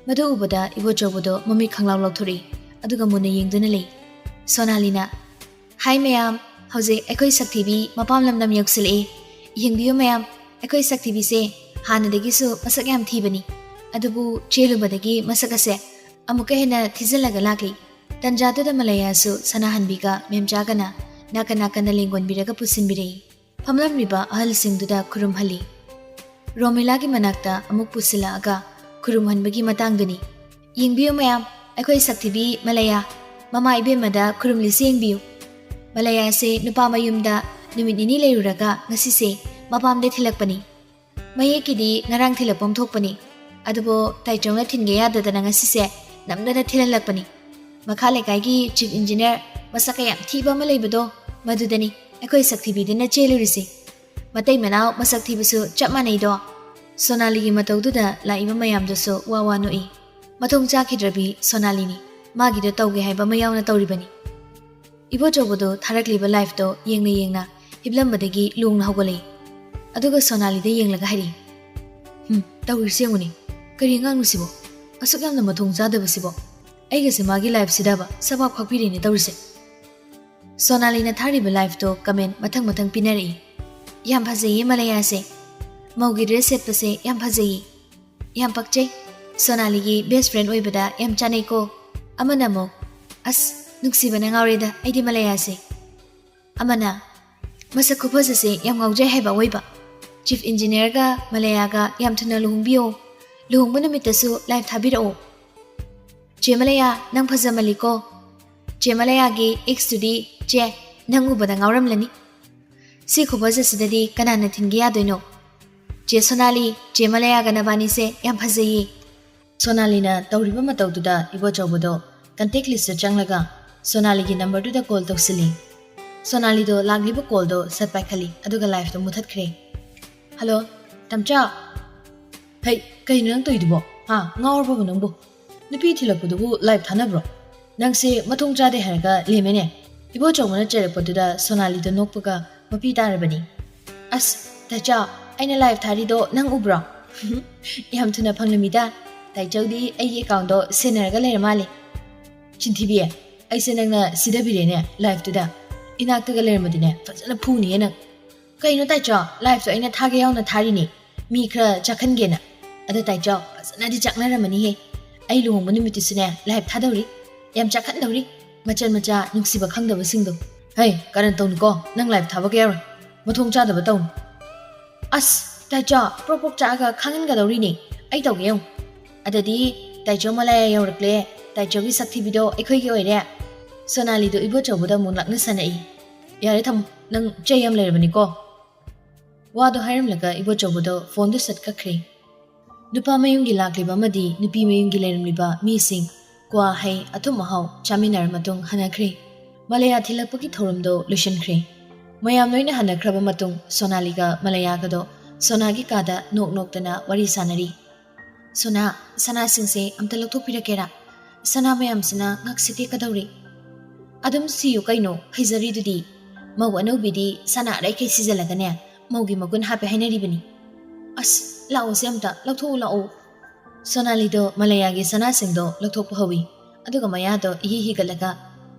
ꯃꯗꯨ ꯎꯕꯗ ꯏꯕꯣꯆꯧꯕꯗꯣ ꯃꯃꯤꯠ ꯈꯪꯂꯥꯎ ꯂꯥꯎꯊꯣꯔꯛꯏ꯫ ꯑꯗꯨꯒ ꯃꯨꯟꯅ ꯌꯦꯡꯗꯨꯅ ꯂꯩ꯫ ꯁꯣꯅꯥꯂꯤꯅ, "ꯍꯥꯏ ꯃꯌꯥꯝ, ꯍꯧꯖꯤꯛ ꯑꯩꯈꯣꯏ ꯁꯛꯊꯤꯕꯤ ꯃꯄꯥꯝ ꯂꯝꯗꯝ ꯌꯧꯁꯤꯜꯂꯛꯑꯦ꯫ ꯌꯦꯡꯕꯤꯌꯨ ꯃꯌꯥꯝ, ꯑꯩꯈꯣꯏ ꯁꯛꯊꯤꯕꯤꯁꯦ ꯍꯥꯟꯅꯗꯒꯤꯁꯨ ꯃꯁꯛ ꯌꯥꯝ ꯊꯤꯕꯅꯤ꯫ ꯑꯗꯨꯕꯨ ꯆꯦꯜꯂꯨꯕꯗꯒꯤ ꯃꯁꯛ ꯑꯁꯦ ꯑꯃꯨꯛꯀ ꯍꯦꯟꯅ ꯊꯤꯖꯤꯜꯂꯒ ꯂꯥꯛꯂꯤ꯫" ꯇꯟꯖꯥꯗꯨꯗ ꯃꯂꯌꯥꯁꯨ ꯁꯅꯥꯍꯟꯕꯤꯒ ꯃꯦꯝꯆꯥꯒꯅ ꯅꯥꯀꯟ ꯅꯥꯀꯟꯗ ꯂꯦꯡꯒꯣꯟꯕꯤꯔꯒ ꯄꯨꯁꯤꯟꯕꯤꯔꯛꯏ꯫ ꯐꯝꯂꯝꯂꯤꯕ ꯑꯍꯜꯁꯤꯡꯗꯨꯗ ꯈꯨꯔꯨꯝꯍꯜꯂꯤ꯫ ꯔꯣꯃꯤꯂꯥꯒꯤ ꯃꯅꯥꯛꯇ ꯑꯃꯨꯛ ꯄꯨꯁꯤꯜꯂꯛꯑꯒ ꯈꯨꯔꯨꯝꯍꯟꯕꯒꯤ ꯃꯇꯥꯡꯗꯨꯅꯤ꯫ "ꯌꯦꯡꯕꯤꯌꯨ ꯃꯌꯥꯝ, ꯑꯩꯈꯣꯏ ꯁꯛꯊꯤꯕꯤ ꯃꯂꯌꯥ, ꯃꯃꯥ ꯏꯕꯦꯝꯃꯗ ꯈꯨꯔꯨꯝꯂꯤꯁꯤ ꯌꯦꯡꯕꯤꯌꯨ꯫ ꯃꯂꯌꯥꯁꯦ ꯅꯨꯄꯥ ꯃꯌꯨꯝꯗ ꯅꯨꯃꯤꯠ ꯅꯤꯅꯤ ꯂꯩꯔꯨꯔꯒ ꯉꯁꯤꯁꯦ ꯃꯄꯥꯝꯗ ꯊꯤꯜꯂꯛꯄꯅꯤ꯫ ꯃꯌꯦꯛꯀꯤꯗꯤ ꯉꯔꯥꯡ ꯊꯤꯜꯂꯛꯐꯝ ꯊꯣꯛꯄꯅꯤ꯫ ꯑꯗꯨꯕꯨ ꯇꯥꯏꯆꯧꯅ ꯊꯤꯟꯒꯦ ꯌꯥꯗꯗꯅ ꯉꯁꯤꯁꯦ ꯅꯝꯗꯅ ꯊꯤꯜꯍꯜꯂꯛꯄꯅꯤ꯫ ꯃꯈꯥ ꯂꯩꯀꯥꯏꯒꯤ ꯆꯤꯐ ꯏꯟꯖꯤꯅꯤꯌꯔ ꯃꯁꯛ ꯀꯌꯥꯝ ꯊꯤꯕ ꯑꯃ ꯂꯩꯕꯗꯣ, ꯃꯗꯨꯗꯅꯤ ꯑꯩꯈꯣꯏ ꯁꯛꯊꯤꯕꯤꯗꯨꯅ ꯆꯦꯜꯂꯨꯔꯤꯁꯤ꯫ ꯃꯇꯩ ꯃꯅꯥꯎ ꯃꯁꯛ ꯊꯤꯕꯁꯨ ꯆꯞ ꯃꯥꯟꯅꯩꯗꯣ꯫" ꯁꯣꯅꯥꯂꯤꯒꯤ ꯃꯇꯧꯗꯨꯗ ꯂꯥꯛꯏꯕ ꯃꯌꯥꯝꯗꯨꯁꯨ ꯋꯥ ꯋꯥ ꯅꯣꯛꯏ꯫ ꯃꯊꯣꯡ ꯆꯥꯈꯤꯗ꯭ꯔꯕꯤ ꯁꯣꯅꯥꯂꯤꯅꯤ꯫ ꯃꯥꯒꯤꯗꯣ ꯇꯧꯒꯦ ꯍꯥꯏꯕ ꯑꯃ ꯌꯥꯎꯅ ꯇꯧꯔꯤꯕꯅꯤ꯫ ꯏꯕꯣꯆꯧꯕꯗꯣ ꯊꯥꯔꯛꯂꯤꯕ ꯂꯥꯏꯐꯇꯣ ꯌꯦꯡꯅ ꯌꯦꯡꯅ ꯍꯤꯞꯂꯝꯕꯗꯒꯤ ꯂꯣꯡꯅ ꯍꯧꯒꯠꯂꯛꯏ꯫ ꯑꯗꯨꯒ ꯁꯣꯅꯥꯂꯤꯗ ꯌꯦꯡꯂꯒ ꯍꯥꯏꯔꯛꯏ, "ꯍꯨꯝ, ꯇꯧꯔꯤꯁꯤ ꯌꯦꯡꯉꯨꯅꯦ꯫ ꯀꯔꯤ ꯑꯉꯥꯡꯅꯣ ꯁꯤꯕꯣ? ꯑꯁꯨꯛ ꯌꯥꯝꯅ ꯃꯊꯣꯡ ꯆꯥꯗꯕꯁꯤꯕꯣ? ꯑꯩꯒꯁꯦ ꯃꯥꯒꯤ ꯂꯥꯏꯐꯁꯤꯗꯕ ꯁꯕꯥꯛ ꯐꯥꯛꯄꯤꯔꯦꯅꯦ ꯇꯧꯔꯤꯁꯦ꯫" ꯁꯣꯅꯥꯂꯤꯅ ꯊꯥꯔꯤꯕ ꯂꯥꯏꯐꯇꯣ ꯀꯃꯦꯟ ꯃꯊꯪ ꯃꯊꯪ ꯄꯤꯅꯔꯛꯏ꯫ "ꯌꯥꯝ ꯐꯖꯩꯌꯦ ꯃꯂꯌꯥꯁꯦ꯫ ꯃꯧꯒꯤ ꯗ꯭ꯔꯦꯁ ꯁꯦꯠꯄꯁꯦ ꯌꯥꯝ ꯐꯖꯩꯌꯦ꯫ ꯌꯥꯝ ꯄꯛꯆꯩ꯫ ꯁꯣꯅꯥꯂꯤꯒꯤ ꯕꯦꯁ ꯐ꯭ꯔꯦꯟ ꯑꯣꯏꯕꯗ ꯌꯥꯝ ꯆꯥꯅꯩꯀꯣ"꯫ ꯑꯃꯅ ꯑꯃꯨꯛ, "ꯑꯁ, ꯅꯨꯡꯁꯤꯕꯅ ꯉꯥꯎꯔꯦꯗ ꯑꯩꯗꯤ ꯃꯂꯌꯥꯁꯦ"꯫ ꯑꯃꯅ, "ꯃꯁꯛ ꯈꯨꯐꯖꯁꯦ ꯌꯥꯝ ꯉꯥꯎꯖꯩ ꯍꯥꯏꯕ ꯑꯋꯣꯏꯕ꯫ ꯆꯤꯐ ꯏꯟꯖꯤꯅꯤꯌꯔꯒ ꯃꯂꯌꯥꯒ ꯌꯥꯝ ꯊꯨꯅ ꯂꯨꯍꯣꯡꯕꯤꯌꯣ꯫ ꯂꯨꯍꯣꯡꯕ ꯅꯨꯃꯤꯠꯇꯁꯨ ꯂꯥꯏꯐ ꯊꯥꯕꯤꯔꯛꯑꯣ꯫ ꯆꯦ ꯃꯂꯌꯥ, ꯅꯪ ꯐꯖꯃꯜꯂꯤꯀꯣ꯫ ꯆꯦ ꯃꯂꯌꯥꯒꯤ ꯑꯦꯛꯁꯇꯨꯗꯤ, ꯆꯦ, ꯅꯪ ꯎꯕꯗ ꯉꯥꯎꯔꯝꯂꯅꯤ꯫ ꯁꯤ ꯈꯨꯐꯖꯁꯤꯗꯗꯤ ꯀꯅꯥꯅ ꯊꯤꯡꯒꯦ ꯌꯥꯗꯣꯏꯅꯣ? ꯆꯦ ꯁꯣꯅꯥꯂꯤ, ꯆꯦ ꯃꯂꯌꯥꯒ ꯅꯕꯥꯅꯤꯁꯦ ꯌꯥꯝ ꯐꯖꯩꯌꯦ"꯫ ꯁꯣꯅꯥꯂꯤꯅ ꯇꯧꯔꯤꯕ ꯃꯇꯧꯗꯨꯗ ꯏꯕꯣꯆꯧꯕꯗꯣ ꯀꯟꯇꯦꯛ ꯂꯤꯁꯇ ꯆꯪꯂꯒ ꯁꯣꯅꯥꯂꯤꯒꯤ ꯅꯝꯕꯔꯗꯨꯗ ꯀꯣꯜ ꯇꯧꯁꯤꯜꯂꯤ꯫ ꯁꯣꯅꯥꯂꯤꯗꯣ ꯂꯥꯛꯂꯤꯕ ꯀꯣꯜꯗꯣ ꯁꯠ ꯄꯥꯏꯈꯠꯂꯤ, ꯑꯗꯨꯒ ꯂꯥꯏꯐꯇꯣ ꯃꯨꯊꯠꯈ꯭ꯔꯦ꯫ "ꯍꯜꯂꯣ, ꯇꯝꯆꯥ"꯫ "ꯍꯩ, ꯀꯩꯅꯣ ꯅꯪ ꯇꯧꯔꯤꯗꯨꯕꯣ? ꯍꯥ, ꯉꯥꯎꯔꯕꯕ ꯅꯪꯕꯨ? ꯅꯨꯄꯤ ꯊꯤꯜꯂꯛꯄꯗꯨꯕꯨ ꯂꯥꯏꯐ ꯊꯥꯅꯕ꯭ꯔꯣ? ꯅꯪꯁꯦ ꯃꯊꯣꯡ ꯆꯥꯗꯦ ꯍꯥꯏꯔꯒ ꯂꯦꯝꯃꯦꯅꯦ"꯫ ꯏꯕꯣꯆꯧꯕꯅ ꯆꯩꯔꯛꯄꯗꯨꯗ ꯁꯣꯅꯥꯂꯤꯗꯣ ꯅꯣꯛꯄꯒ ꯃꯄꯤ ꯇꯥꯔꯕꯅꯤ꯫ "ꯑꯁ, ꯇꯥꯏꯆꯥ, ꯑꯩꯅ ꯂꯥꯏꯐ ꯊꯥꯔꯤꯗꯣ ꯅꯪ ꯎꯕ꯭ꯔꯣ? ꯌꯥꯝ ꯊꯨꯅ ꯐꯪꯂꯝꯃꯤꯗ꯫ ꯇꯥꯏꯆꯧꯗꯤ ꯑꯩꯒꯤ ꯑꯦꯀꯥꯎꯟꯗꯣ ꯁꯦꯟꯅꯔꯒ ꯂꯩꯔ ꯃꯥꯜꯂꯦ"꯫ "ꯆꯤꯟꯊꯤꯕꯤ, ꯑꯩꯁꯦ ꯅꯪꯅ ꯁꯤꯗꯕꯤꯔꯦꯅꯦ ꯂꯥꯏꯐꯇꯨꯗ꯫ ꯏꯅꯥꯛꯇꯒ ꯂꯩꯔꯝꯃꯗꯤꯅꯦ ꯐꯖꯅ ꯐꯨꯅꯤꯌꯦ ꯅꯪ"꯫ "ꯀꯩꯅꯣ ꯇꯥꯏꯆꯥ, ꯂꯥꯏꯐꯇꯣ ꯑꯩꯅ ꯊꯥꯒꯦ ꯌꯥꯎꯅ ꯊꯥꯔꯤꯅꯦ, ꯃꯤ ꯈꯔ ꯆꯥꯛꯍꯟꯒꯦꯅ꯫ ꯑꯗꯣ ꯇꯥꯏꯆꯥ, ꯐꯖꯅꯗꯤ ꯆꯥꯛꯅꯔꯝꯃꯅꯤꯍꯦ꯫ ꯑꯩ ꯂꯨꯍꯣꯡꯕ ꯅꯨꯃꯤꯠꯇꯨꯁꯨꯅꯦ ꯂꯥꯏꯐ ꯊꯥꯗꯧꯔꯤ꯫ ꯌꯥꯝ ꯆꯥꯛꯍꯟꯗꯧꯔꯤ, ꯃꯆꯟ ꯃꯆꯥ ꯅꯨꯡꯁꯤꯕ ꯈꯪꯗꯕꯁꯤꯡꯗꯣ"꯫ "ꯍꯩ, ꯀꯔꯟ ꯇꯧꯅꯨꯀꯣ, ꯅꯪ ꯂꯥꯏꯐ ꯊꯥꯕꯒ ꯌꯥꯎꯔꯣꯏ꯫ ꯃꯊꯣꯡ ꯆꯥꯗꯕ ꯇꯧꯅꯨ"꯫ "ꯑꯁ, ꯇꯥꯏꯆꯥ, ꯄ꯭ꯔꯣꯛ ꯄ꯭ꯔꯣꯛ ꯆꯥꯛꯑꯒ ꯈꯥꯡꯍꯟꯒꯗꯧꯔꯤꯅꯦ꯫ ꯑꯩ ꯇꯧꯒꯦ ꯌꯦꯡꯉꯨ"꯫ "ꯑꯗꯨꯗꯤ ꯇꯥꯏꯆꯧ ꯃꯂꯥꯌꯥ ꯌꯧꯔꯛꯂꯦ꯫ ꯇꯥꯏꯆꯧꯒꯤ ꯁꯛꯊꯤꯕꯤꯗꯣ ꯑꯩꯈꯣꯏꯒꯤ ꯑꯣꯏꯔꯦ"꯫ ꯁꯣꯅꯥꯂꯤꯗꯣ ꯏꯕꯣꯆꯧꯕꯗ ꯑꯃꯨꯛ ꯂꯥꯛꯅ ꯁꯥꯟꯅꯏ꯫ "ꯌꯥꯔꯦ, ꯊꯝꯃꯣ, ꯅꯪ ꯆꯩ ꯌꯥꯝ ꯂꯩꯔꯕꯅꯤꯀꯣ"꯫ ꯋꯥꯗꯣ ꯍꯥꯏꯔꯝꯂꯒ ꯏꯕꯣꯆꯧꯕꯗꯣ ꯐꯣꯟꯗꯨ ꯁꯠ ꯀꯛꯈ꯭ꯔꯦ꯫ ꯅꯨꯄꯥ ꯃꯌꯨꯝꯒꯤ ꯂꯥꯛꯂꯤꯕ ꯑꯃꯗꯤ ꯅꯨꯄꯤ ꯃꯌꯨꯝꯒꯤ ꯂꯩꯔꯝꯂꯤꯕ ꯃꯤꯁꯤꯡ ꯀ꯭ꯋꯥ, ꯍꯩ, ꯑꯊꯨꯝ ꯑꯍꯥꯎ ꯆꯥꯃꯤꯟꯅꯔ ꯃꯇꯨꯡ ꯍꯟꯅꯈ꯭ꯔꯦ꯫ ꯃꯂꯥꯌꯥ ꯊꯤꯜꯂꯛꯄꯒꯤ ꯊꯧꯔꯝꯗꯣ ꯂꯣꯏꯁꯤꯟꯈ꯭ꯔꯦ꯫ ꯃꯌꯥꯝ ꯂꯣꯏꯅ ꯍꯟꯅꯈ꯭ꯔꯕ ꯃꯇꯨꯡ ꯁꯣꯅꯥꯂꯤꯒ ꯃꯂꯥꯌꯥꯒꯗꯣ ꯁꯣꯅꯥꯒꯤ ꯀꯥꯗ ꯅꯣꯛ ꯅꯣꯛꯇꯅ ꯋꯥꯔꯤ ꯁꯥꯟꯅꯔꯤ꯫ "ꯁꯣꯅꯥ, ꯁꯅꯥꯁꯤꯡꯁꯦ ꯑꯝꯇ ꯂꯧꯊꯣꯛꯄꯤꯔꯛꯀꯦꯔꯥ? ꯁꯅꯥ ꯃꯌꯥꯝꯁꯤꯅ ꯉꯛꯁꯤ ꯇꯦꯛꯀꯗꯧꯔꯤ"꯫ "ꯑꯗꯨꯝ ꯁꯤꯌꯨ ꯀꯩꯅꯣ, ꯍꯩꯖꯔꯤꯗꯨꯗꯤ꯫ ꯃꯧ ꯑꯅꯧꯕꯤꯗꯤ ꯁꯅꯥ ꯑꯔꯩꯈꯩ ꯁꯤꯖꯤꯜꯂꯒꯅꯦ ꯃꯧꯒꯤ ꯃꯒꯨꯟ ꯍꯥꯞꯄꯦ ꯍꯥꯏꯅꯔꯤꯕꯅꯤ"꯫ "ꯑꯁ, ꯂꯥꯛꯑꯣꯁꯦ ꯑꯝꯇ, ꯂꯧꯊꯣꯛꯎ ꯂꯥꯛꯑꯣ"꯫ ꯁꯣꯅꯥꯂꯤꯗꯣ ꯃꯂꯥꯌꯥꯒꯤ ꯁꯅꯥꯁꯤꯡꯗꯣ ꯂꯧꯊꯣꯛꯄ ꯍꯧꯏ꯫ ꯑꯗꯨꯒ ꯃꯌꯥꯗꯣ ꯏꯍꯤ ꯍꯤꯒꯠꯂꯒ,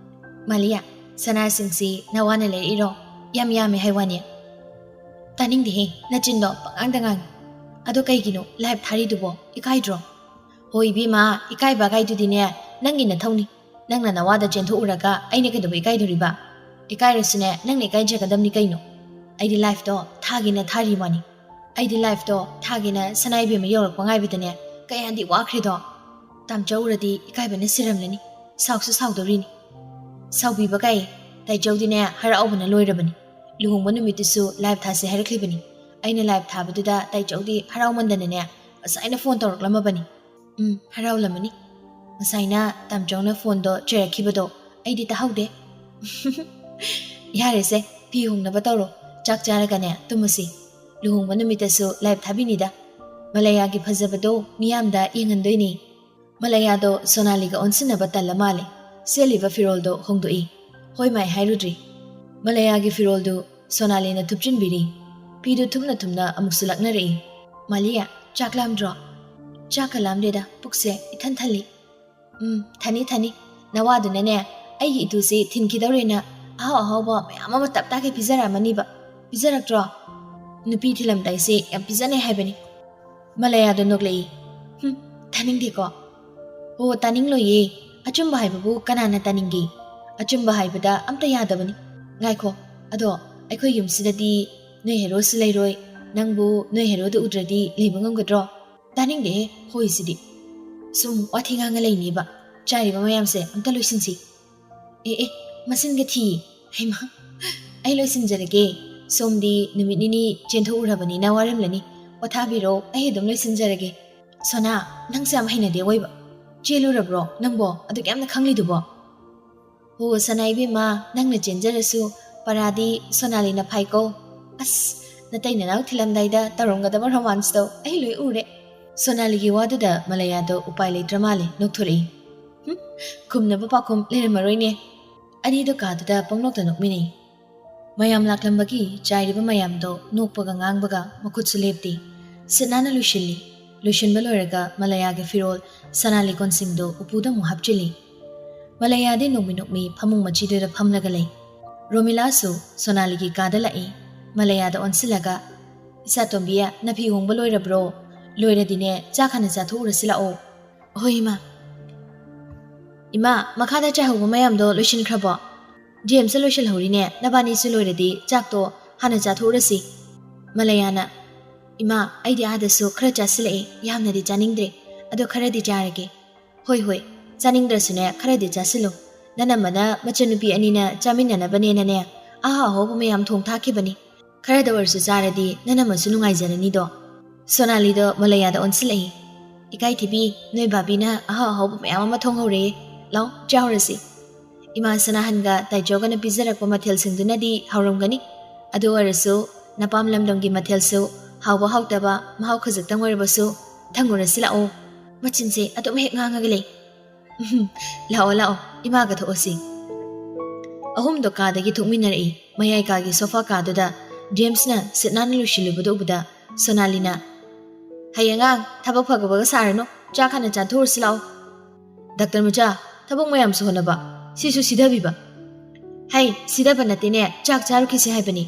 "ꯃꯂꯥꯌꯥ, ꯁꯅꯥꯁꯤꯡꯁꯤ ꯅꯋꯥꯅ ꯂꯩꯔꯛꯏꯔꯣ? ꯌꯥꯝ ꯌꯥꯝꯃꯦ ꯍꯥꯏ ꯋꯥꯅꯤ꯫ ꯇꯥꯅꯤꯡꯗꯦꯍꯦ, ꯅꯆꯤꯟꯗꯣ ꯄꯉꯥꯡꯗ ꯉꯥꯡꯉꯤ꯫ ꯑꯗꯣ ꯀꯩꯒꯤꯅꯣ ꯂꯥꯏꯚ ꯊꯥꯔꯤꯗꯨꯕꯣ? ꯏꯀꯥꯏꯗ꯭ꯔꯣ? ꯍꯣꯏ ꯏꯕꯦꯝꯃ, ꯏꯀꯥꯏꯕ ꯀꯥꯏꯗꯨꯗꯤꯅꯦ ꯅꯪꯒꯤ ꯅꯊꯧꯅꯤ꯫ ꯅꯪꯅ ꯅꯋꯥꯗ ꯆꯦꯟꯊꯣꯛꯎꯔꯒ ꯑꯩꯅ ꯀꯩꯗꯧꯕ ꯏꯀꯥꯏꯗꯣꯔꯤꯕ? ꯏꯀꯥꯏꯔꯁꯨꯅꯦ, ꯅꯪꯅ ꯏꯀꯥꯏꯖꯒꯗꯕꯅꯤ ꯀꯩꯅꯣ꯫ ꯑꯩꯗꯤ ꯂꯥꯏꯐꯇꯣ ꯊꯥꯒꯦꯅ ꯊꯥꯔꯤ ꯋꯥꯅꯤ꯫ ꯑꯩꯗꯤ ꯂꯥꯏꯐꯇꯣ ꯊꯥꯒꯦꯅ ꯁꯅꯥ ꯏꯕꯦꯝꯃ ꯌꯧꯔꯛꯄ ꯉꯥꯏꯕꯗꯅꯦ ꯀꯌꯥꯗꯤ ꯋꯥꯈ꯭ꯔꯦꯗꯣ꯫ ꯇꯥꯝꯆꯧ ꯎꯔꯗꯤ ꯏꯀꯥꯏꯕꯅ ꯁꯤꯔꯝꯂꯅꯤ꯫ ꯁꯥꯎꯁꯨ ꯁꯥꯎꯗꯧꯔꯤꯅꯤ꯫ ꯁꯥꯎꯕꯤꯕ ꯀꯩ? ꯇꯥꯏꯆꯧꯗꯤꯅꯦ ꯍꯔꯥꯎꯕꯅ ꯂꯣꯏꯔꯕꯅꯤ꯫ ꯂꯨꯍꯣꯡꯕ ꯅꯨꯃꯤꯠꯇꯨꯁꯨ ꯂꯥꯏꯐ ꯊꯥꯁꯦ ꯍꯥꯏꯔꯛꯂꯤꯕꯅꯤ꯫ ꯑꯩꯅ ꯂꯥꯏꯐ ꯊꯥꯕꯗꯨꯗ ꯇꯥꯏꯆꯧꯗꯤ ꯍꯔꯥꯎꯃꯟꯗꯅꯅꯦ ꯉꯁꯥꯏꯅ ꯐꯣꯟ ꯇꯧꯔꯛꯂꯝꯃꯕꯅꯤ꯫ ꯎꯝ, ꯍꯔꯥꯎꯂꯝꯃꯅꯤ꯫ ꯉꯁꯥꯏꯅ ꯇꯥꯝꯆꯧꯅ ꯐꯣꯟꯗꯣ ꯆꯩꯔꯛꯈꯤꯕꯗꯣ ꯑꯩꯗꯤ ꯇꯥꯍꯧꯗꯦ꯫ ꯌꯥꯔꯦꯁꯦ, ꯐꯤ ꯍꯣꯡꯅꯕ ꯇꯧꯔꯣ꯫ ꯆꯥꯛ ꯆꯥꯔꯒꯅꯦ ꯇꯨꯝꯃꯁꯤ꯫ ꯂꯨꯍꯣꯡꯕ ꯅꯨꯃꯤꯠꯇꯁꯨ ꯂꯥꯏꯐ ꯊꯥꯕꯤꯅꯤꯗ꯫ ꯃꯂꯌꯥꯒꯤ ꯐꯖꯕꯗꯣ ꯃꯤꯌꯥꯝꯗ ꯌꯦꯡꯍꯟꯗꯣꯏꯅꯤ꯫ ꯃꯂꯌꯥꯗꯣ ꯁꯣꯅꯥꯂꯤꯒ ꯑꯣꯟꯁꯤꯟꯅꯕ ꯇꯜꯂ ꯃꯥꯜꯂꯦ꯫ ꯁꯦꯠꯂꯤꯕ ꯐꯤꯔꯣꯜꯗꯣ ꯍꯣꯡꯗꯣꯛꯏ꯫ ꯍꯣꯏ ꯃꯥꯏ ꯍꯥꯏꯔꯨꯗ꯭ꯔꯤ꯫ ꯃꯂꯌꯥꯒꯤ ꯐꯤꯔꯣꯜꯗꯨ ꯁꯣꯅꯥꯂꯤꯅ ꯊꯨꯞꯆꯤꯟꯕꯤꯔꯤ꯫ ꯐꯤꯗꯨ ꯊꯨꯞꯅ ꯊꯨꯞꯅ ꯑꯃꯨꯛꯁꯨ ꯂꯛꯅꯔꯛꯏ꯫ "ꯃꯥꯂꯤꯌꯥ, ꯆꯥꯛ ꯂꯥꯝꯗ꯭ꯔꯣ?" "ꯆꯥꯛꯀ ꯂꯥꯝꯗꯦꯗ, ꯄꯨꯛꯁꯦ ꯏꯊꯟ ꯊꯜꯂꯤ꯫" "ꯎꯝ, ꯊꯟꯅꯤ ꯊꯟꯅꯤ꯫ ꯅꯋꯥꯗꯨꯅꯅꯦ ꯑꯩꯒꯤ ꯏꯇꯨꯁꯤ ꯊꯤꯟꯈꯤꯗꯧꯔꯦꯅ ꯑꯍꯥꯎ ꯑꯍꯥꯎꯕ ꯃꯌꯥꯝ ꯑꯃ ꯇꯞ ꯇꯥꯈꯩ ꯄꯤꯖꯔꯛꯑꯃꯅꯤꯕ꯫ ꯄꯤꯖꯔꯛꯇ꯭ꯔꯣ? ꯅꯨꯄꯤ ꯊꯤꯜꯂꯝꯗꯥꯏꯁꯦ ꯌꯥꯝ ꯄꯤꯖꯅꯩ ꯍꯥꯏꯕꯅꯤ꯫" ꯃꯂꯌꯥꯗꯣ ꯅꯣꯛꯂꯛꯏ꯫ "ꯍꯨꯝ, ꯇꯥꯅꯤꯡꯗꯦꯀꯣ꯫" "ꯑꯣ, ꯇꯥꯅꯤꯡꯂꯣꯏꯌꯦ꯫ ꯑꯆꯨꯝꯕ ꯍꯥꯏꯕꯕꯨ ꯀꯅꯥꯅ ꯇꯥꯅꯤꯡꯒꯦ? ꯑꯆꯨꯝꯕ ꯍꯥꯏꯕꯗ ꯑꯝꯇ ꯌꯥꯗꯕꯅꯤ꯫ ꯉꯥꯏꯈꯣ, ꯑꯗꯣ ꯑꯩꯈꯣꯏ ꯌꯨꯝꯁꯤꯗꯗꯤ ꯅꯣꯏ ꯍꯦꯔꯣꯁꯨ ꯂꯩꯔꯣꯏ꯫ ꯅꯪꯕꯨ ꯅꯣꯏ ꯍꯦꯔꯣꯗ ꯎꯗ꯭ꯔꯗꯤ ꯂꯩꯕ ꯉꯝꯒꯗ꯭ꯔꯣ?" "ꯇꯥꯅꯤꯡꯗꯦꯍꯦ, ꯍꯣꯏꯁꯤꯗꯤ꯫ ꯁꯨꯝ ꯋꯥꯊꯤ ꯉꯥꯡꯉ ꯂꯩꯅꯦꯕ꯫ ꯆꯥꯏꯔꯤꯕ ꯃꯌꯥꯝꯁꯦ ꯑꯝꯇ ꯂꯣꯏꯁꯤꯟꯁꯤ꯫" "ꯑꯦ ꯑꯦ, ꯃꯆꯤꯟꯒ ꯊꯤ꯫ ꯍꯩꯃꯥ, ꯑꯩ ꯂꯣꯏꯁꯤꯟꯖꯔꯒꯦ꯫ ꯁꯣꯝꯗꯤ ꯅꯨꯃꯤꯠ ꯅꯤꯅꯤ ꯆꯦꯟꯊꯣꯛꯎꯔꯕꯅꯤꯅ ꯋꯥꯔꯝꯂꯅꯤ꯫ ꯄꯣꯊꯥꯕꯤꯔꯣ, ꯑꯩ ꯑꯗꯨꯝ ꯂꯣꯏꯁꯤꯟꯖꯔꯒꯦ꯫" "ꯁꯣꯅꯥ, ꯅꯪꯁꯦ ꯌꯥꯝ ꯍꯩꯅꯗꯦ ꯑꯣꯏꯕ꯫ ꯆꯦꯜꯂꯨꯔꯕ꯭ꯔꯣ ꯅꯪꯕꯣ? ꯑꯗꯨꯛ ꯌꯥꯝꯅ ꯈꯪꯂꯤꯗꯨꯕꯣ?" "ꯍꯣ ꯁꯅꯥ ꯏꯕꯦꯝꯃ, ꯅꯪꯅ ꯆꯦꯟꯖꯔꯁꯨ ꯄꯔꯥꯗꯤ ꯁꯣꯅꯥꯂꯤꯅ ꯐꯥꯏꯀꯣ꯫ ꯑꯁ, ꯅꯇꯩ ꯅꯅꯥꯎ ꯊꯤꯜꯂꯝꯗꯥꯏꯗ ꯇꯧꯔꯝꯒꯗꯕ ꯔꯣꯃꯥꯟꯁꯇꯣ ꯑꯩ ꯂꯣꯏ ꯎꯔꯦ꯫" ꯁꯣꯅꯥꯂꯤꯒꯤ ꯋꯥꯗꯨꯗ ꯃꯂꯌꯥꯗꯣ ꯎꯄꯥꯏ ꯂꯩꯇ꯭ꯔ ꯃꯥꯜꯂꯦ, ꯅꯣꯛꯊꯣꯔꯛꯏ꯫ ꯍꯨꯝ, ꯈꯨꯝꯅꯕ ꯄꯥꯎꯈꯨꯝ ꯂꯩꯔꯝꯃꯔꯣꯏꯅꯦ꯫ ꯑꯅꯤꯗꯣ ꯀꯥꯗꯨꯗ ꯄꯪꯅꯣꯛꯇ ꯅꯣꯛꯃꯤꯟꯅꯩ꯫ ꯃꯌꯥꯝ ꯂꯥꯛꯂꯝꯕꯒꯤ ꯆꯥꯏꯔꯤꯕ ꯃꯌꯥꯝꯗꯣ ꯅꯣꯛꯄꯒ ꯉꯥꯡꯕꯒ ꯃꯈꯨꯠꯁꯨ ꯂꯦꯞꯇꯦ꯫ ꯁꯤꯠ ꯅꯥꯟꯅ ꯂꯣꯏꯁꯤꯜꯂꯤ꯫ ꯂꯣꯏꯁꯤꯟꯕ ꯂꯣꯏꯔꯒ ꯃꯂꯌꯥꯒꯤ ꯐꯤꯔꯣꯜ ꯁꯅꯥ ꯂꯤꯀꯣꯟꯁꯤꯡꯗꯣ ꯎꯄꯨꯗ ꯑꯃꯨꯛ ꯍꯥꯞꯆꯤꯜꯂꯤ꯫ ꯃꯂꯌꯥꯗꯤ ꯅꯣꯛꯃꯤ ꯅꯣꯛꯃꯤ ꯐꯃꯨꯡ ꯃꯆꯤꯗꯨꯗ ꯐꯝꯂꯒ ꯂꯩ꯫ ꯔꯣꯃꯤꯂꯥꯁꯨ ꯁꯣꯅꯥꯂꯤꯒꯤ ꯀꯥꯗ ꯂꯥꯛꯏ꯫ ꯃꯂꯌꯥꯗ ꯑꯣꯟꯁꯤꯜꯂꯒ, "ꯏꯆꯥꯇꯣꯝꯕꯤ, ꯅꯐꯤ ꯍꯣꯡꯕ ꯂꯣꯏꯔꯕ꯭ꯔꯣ? ꯂꯣꯏꯔꯗꯤꯅꯦ, ꯆꯥꯛ ꯍꯥꯟꯅ ꯆꯥꯊꯣꯛꯎꯔꯁꯤ ꯂꯥꯛꯑꯣ꯫" "ꯍꯣꯏ, ꯏꯃꯥ꯫" "ꯏꯃꯥ, ꯃꯈꯥꯗ ꯆꯥꯏꯍꯧꯕ ꯃꯌꯥꯝꯗꯣ ꯂꯣꯏꯁꯤꯟꯈ꯭ꯔꯕꯣ?" "ꯖꯦꯝꯁꯇ ꯂꯣꯏꯁꯤꯜꯍꯧꯔꯤꯅꯦ, ꯅꯕꯥꯅꯤꯁꯨ ꯂꯣꯏꯔꯗꯤ ꯆꯥꯛꯇꯣ ꯍꯥꯟꯅ ꯆꯥꯊꯣꯛꯎꯔꯁꯤ꯫" ꯃꯂꯌꯥꯅ, "ꯏꯃꯥ, ꯑꯩꯗꯤ ꯑꯥꯗꯁꯨ ꯈꯔ ꯆꯥꯁꯤꯜꯂꯛꯑꯦ, ꯌꯥꯝꯅꯗꯤ ꯆꯥꯅꯤꯡꯗ꯭ꯔꯦ, ꯑꯗꯣ ꯈꯔꯗꯤ ꯆꯥꯔꯒꯦ꯫" "ꯍꯣꯏ, ꯍꯣꯏ, ꯆꯥꯅꯤꯡꯗ꯭ꯔꯁꯨꯅꯦ, ꯈꯔꯗꯤ ꯆꯥꯁꯤꯜꯂꯨ꯫ ꯅꯅꯝꯃꯅ ꯃꯆꯟꯅꯨꯄꯤ ꯑꯅꯤꯅ ꯆꯥꯃꯤꯟꯅꯅꯕꯅꯦꯅꯅꯦ, ꯑꯍꯥꯎ ꯑꯍꯥꯎꯕ ꯃꯌꯥꯝ ꯊꯣꯡ ꯊꯥꯛꯈꯤꯕꯅꯤ꯫ ꯈꯔꯗ ꯑꯣꯏꯔꯁꯨ ꯆꯥꯔꯗꯤ ꯅꯅꯝꯃꯁꯨ ꯅꯨꯡꯉꯥꯏꯖꯔꯅꯤꯗꯣ꯫" ꯁꯣꯅꯥꯂꯤꯗꯣ ꯃꯂꯌꯥꯗ ꯑꯣꯟꯁꯤꯜꯂꯛꯏ꯫ "ꯏꯀꯥꯏ ꯊꯤꯕꯤ, ꯅꯣꯏ ꯕꯥꯕꯤꯅ ꯑꯍꯥꯎ ꯑꯍꯥꯎꯕ ꯃꯌꯥꯝ ꯑꯃ ꯊꯣꯡꯍꯧꯔꯦ꯫ ꯂꯥꯎ, ꯆꯥꯎꯔꯁꯤ꯫ ꯏꯃꯥ ꯁꯅꯥꯍꯟꯒ ꯇꯥꯏꯆꯧꯒꯅ ꯄꯤꯖꯔꯛꯄ ꯃꯊꯦꯜꯁꯤꯡꯗꯨꯅꯗꯤ ꯍꯥꯎꯔꯝꯒꯅꯤ꯫ ꯑꯗꯨ ꯑꯣꯏꯔꯁꯨ ꯅꯄꯥꯝ ꯂꯝꯗꯝꯒꯤ ꯃꯊꯦꯜꯁꯨ, ꯍꯥꯎꯕ ꯍꯥꯎꯇꯕ ꯃꯍꯥꯎ ꯈꯖꯤꯛꯇꯪ ꯑꯣꯏꯔꯕꯁꯨ ꯊꯪꯉꯨꯔꯁꯤ ꯂꯥꯛꯑꯣ꯫" ꯃꯆꯤꯟꯁꯦ ꯑꯗꯨꯝ ꯍꯦꯛ ꯉꯥꯡꯉꯒ ꯂꯩ꯫ "ꯎꯝ, ꯂꯥꯛꯑꯣ, ꯂꯥꯛꯑꯣ, ꯏꯃꯥꯒ ꯊꯣꯛꯑꯁꯤ꯫" ꯑꯍꯨꯝꯗꯣ ꯀꯥꯗꯒꯤ ꯊꯣꯛꯃꯤꯟꯅꯔꯛꯏ꯫ ꯃꯌꯥꯏ ꯀꯥꯒꯤ ꯁꯣꯐꯥ ꯀꯥꯗꯨꯗ ꯖꯦꯝꯁꯅ ꯁꯤꯠ ꯅꯥꯟꯅ ꯂꯣꯏꯁꯤꯜꯂꯨꯕꯗꯨ ꯎꯕꯗ ꯁꯣꯅꯥꯂꯤꯅ, "ꯍꯌꯦꯡ ꯑꯉꯥꯡ, ꯊꯕꯛ ꯐꯒꯕꯒ ꯁꯥꯔꯅꯨ, ꯆꯥꯛ ꯍꯥꯟꯅ ꯆꯥꯊꯣꯛꯎꯔꯁꯤ ꯂꯥꯛꯑꯣ꯫" "ꯗꯥꯛꯇꯔ ꯃꯆꯥ, ꯊꯕꯛ ꯃꯌꯥꯝꯁꯨ ꯍꯣꯠꯅꯕ, ꯁꯤꯁꯨ ꯁꯤꯊꯕꯤꯕ?" "ꯍꯩ, ꯁꯤꯊꯕ ꯅꯠꯇꯦꯅꯦ, ꯆꯥꯛ ꯆꯥꯔꯨꯈꯤꯁꯤ ꯍꯥꯏꯕꯅꯤ꯫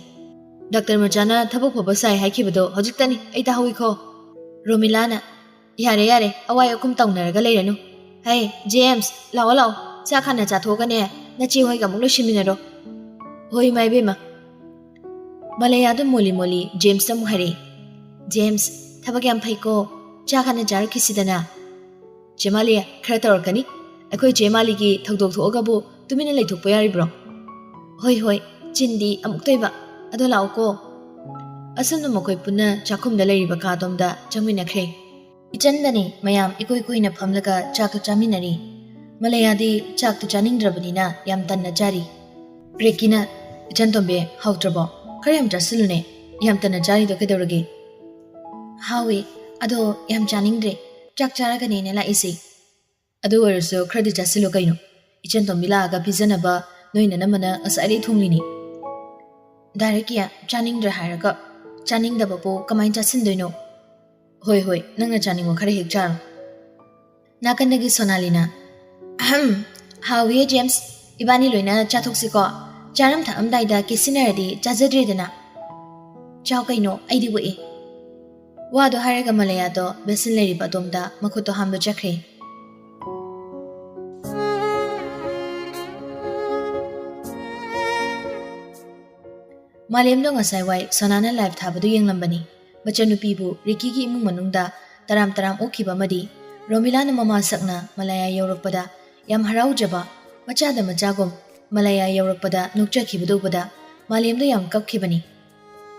ꯗꯥꯛꯇꯔ ꯃꯆꯥꯅ ꯊꯕꯛ ꯐꯕ ꯁꯥꯏ ꯍꯥꯏꯈꯤꯕꯗꯣ ꯍꯧꯖꯤꯛꯇꯅꯤ ꯑꯩ ꯇꯥꯍꯧꯏꯀꯣ꯫" ꯔꯣꯃꯤꯂꯥꯅ, "ꯌꯥꯔꯦ, ꯌꯥꯔꯦ, ꯑꯋꯥꯏ ꯑꯈꯨꯝ ꯇꯧꯅꯔꯒ ꯂꯩꯔꯅꯨ꯫ ꯍꯩ, ꯖꯦꯝꯁ, ꯂꯥꯛꯑꯣ, ꯂꯥꯛꯑꯣ, ꯆꯥꯛ ꯍꯥꯟꯅ ꯆꯥꯊꯣꯛꯑꯒꯅꯦ, ꯅꯆꯦ ꯍꯣꯏꯒ ꯑꯃꯨꯛ ꯂꯣꯏꯁꯤꯟꯃꯤꯟꯅꯔꯣ꯫" "ꯍꯣꯏ, ꯏꯃꯥ ꯏꯕꯦꯝꯃ꯫" ꯃꯂꯌꯥꯗꯣ ꯃꯣꯜꯂꯤ ꯃꯣꯜꯂꯤ ꯖꯦꯝꯁꯇ ꯑꯃꯨꯛ ꯍꯥꯏꯔꯛꯏ, "ꯖꯦꯝꯁ, ꯊꯕꯛ ꯌꯥꯝ ꯐꯩꯀꯣ, ꯆꯥꯛ ꯍꯥꯟꯅ ꯆꯥꯔꯨꯈꯤꯁꯤꯗꯅ꯫" "ꯆꯦ ꯃꯥꯂꯤ, ꯈꯔ ꯇꯧꯔꯛꯀꯅꯤ꯫ ꯑꯩꯈꯣꯏ ꯆꯦ ꯃꯥꯂꯤꯒꯤ ꯊꯧꯗꯣꯛ ꯊꯣꯛꯑꯒꯕꯨ ꯇꯨꯃꯤꯟꯅ ꯂꯩꯊꯣꯛꯄ ꯌꯥꯔꯤꯕ꯭ꯔꯣ?" "ꯍꯣꯏ, ꯍꯣꯏ, ꯆꯤꯟꯗꯤ ꯑꯃꯨꯛ ꯇꯣꯏꯕ꯫ ꯑꯗꯣ ꯂꯥꯛꯎꯀꯣ꯫" ꯑꯁꯨꯝꯅ ꯃꯈꯣꯏ ꯄꯨꯟꯅ ꯆꯥꯛꯈꯨꯝꯗ ꯂꯩꯔꯤꯕ ꯀꯥꯗꯣꯝꯗ ꯆꯪꯃꯤꯟꯅꯈ꯭ꯔꯦ꯫ ꯏꯆꯟꯗꯅꯤ ꯃꯌꯥꯝ ꯏꯀꯨꯏ ꯀꯨꯏꯅ ꯐꯝꯂꯒ ꯆꯥꯛꯇꯨ ꯆꯥꯃꯤꯟꯅꯔꯤ꯫ ꯃꯂꯌꯥꯗꯤ ꯆꯥꯛꯇꯨ ꯆꯥꯅꯤꯡꯗ꯭ꯔꯕꯅꯤꯅ ꯌꯥꯝ ꯇꯟꯅ ꯆꯥꯔꯤ꯫ ꯔꯦꯀꯤꯅ, "ꯏꯆꯟ ꯇꯣꯝꯕꯤ, ꯍꯥꯎꯇ꯭ꯔꯕꯣ? ꯈꯔ ꯌꯥꯝ ꯆꯥꯁꯤꯜꯂꯨꯅꯦ꯫ ꯌꯥꯝ ꯇꯟꯅ ꯆꯥꯔꯤꯗꯣ ꯀꯩꯗꯧꯔꯒꯦ?" "ꯍꯥꯎꯏ, ꯑꯗꯣ ꯌꯥꯝ ꯆꯥꯅꯤꯡꯗ꯭ꯔꯦ꯫ ꯆꯥꯛ ꯆꯥꯔꯒꯅꯦꯅ ꯂꯥꯛꯏꯁꯦ꯫" "ꯑꯗꯨ ꯑꯣꯏꯔꯁꯨ ꯈꯔꯗꯤ ꯆꯥꯁꯤꯜꯂꯨ ꯀꯩꯅꯣ꯫ ꯏꯆꯟ ꯇꯣꯝꯕꯤ ꯂꯥꯛꯑꯒ ꯄꯤꯖꯅꯕ ꯅꯣꯏ ꯅꯅꯝꯃꯅ ꯉꯁꯥꯏꯗꯩ ꯊꯣꯡꯂꯤꯅꯤ꯫" "ꯗꯥꯏꯔꯦꯛ ꯀꯌꯥ ꯆꯥꯅꯤꯡꯗ꯭ꯔꯦ ꯍꯥꯏꯔꯒ, ꯆꯥꯅꯤꯡꯗꯕꯕꯨ ꯀꯃꯥꯏꯅ ꯆꯥꯁꯤꯟꯗꯣꯏꯅꯣ?" "ꯍꯣꯏ, ꯍꯣꯏ, ꯅꯪꯅ ꯆꯥꯅꯤꯡꯕ ꯈꯔ ꯍꯦꯛ ꯆꯥꯔꯣ꯫" ꯅꯥꯀꯟꯗꯒꯤ ꯁꯣꯅꯥꯂꯤꯅ, "ꯑꯍꯝ, ꯍꯥꯎꯋꯤꯌꯦ ꯖꯦꯝꯁ, ꯏꯕꯥꯅꯤ ꯂꯣꯏꯅ ꯆꯥꯊꯣꯛꯁꯤꯀꯣ꯫ ꯆꯥꯔꯝ ꯊꯛꯂꯝꯗꯥꯏꯗ ꯀꯦꯁꯤꯟꯅꯔꯗꯤ ꯆꯥꯖꯗ꯭ꯔꯦꯗꯅ꯫ ꯆꯥꯎ ꯀꯩꯅꯣ, ꯑꯩꯗꯤ ꯑꯣꯛꯑꯦ꯫ ꯋꯥꯗꯣ ꯍꯥꯏꯔꯒ ꯃꯂꯌꯥꯗꯣ ꯕꯦꯁꯤꯟ ꯂꯩꯔꯤꯕ ꯑꯗꯣꯝꯗ ꯃꯈꯨꯠꯇꯣ ꯍꯥꯝꯕ ꯆꯠꯈ꯭ꯔꯦ꯫ ꯃꯥꯂꯦꯝꯗꯣ ꯉꯁꯥꯏ ꯋꯥꯏ ꯁꯣꯅꯥꯅ ꯂꯥꯏꯚ ꯊꯥꯕꯗꯨ ꯌꯦꯡꯂꯝꯕꯅꯤ꯫ ꯃꯆꯟꯅꯨꯄꯤꯕꯨ ꯔꯤꯀꯤꯒꯤ ꯏꯃꯨꯡ ꯃꯅꯨꯡꯗ ꯇꯔꯥꯝ ꯇꯔꯥꯝ ꯑꯣꯛꯈꯤꯕ ꯑꯃꯗꯤ ꯔꯣꯃꯤꯂꯥꯅ ꯃꯃꯥ ꯁꯛꯅ ꯃꯂꯌꯥ ꯌꯧꯔꯛꯄꯗ ꯌꯥꯝ ꯍꯔꯥꯎꯖꯕ, ꯃꯆꯥꯗ ꯃꯆꯥꯒꯨꯝ ꯃꯂꯌꯥ ꯌꯧꯔꯛꯄꯗ ꯅꯣꯛꯆꯈꯤꯕꯗꯨ ꯎꯕꯗ ꯃꯥꯂꯦꯝꯗꯣ ꯌꯥꯝ ꯀꯞꯈꯤꯕꯅꯤ꯫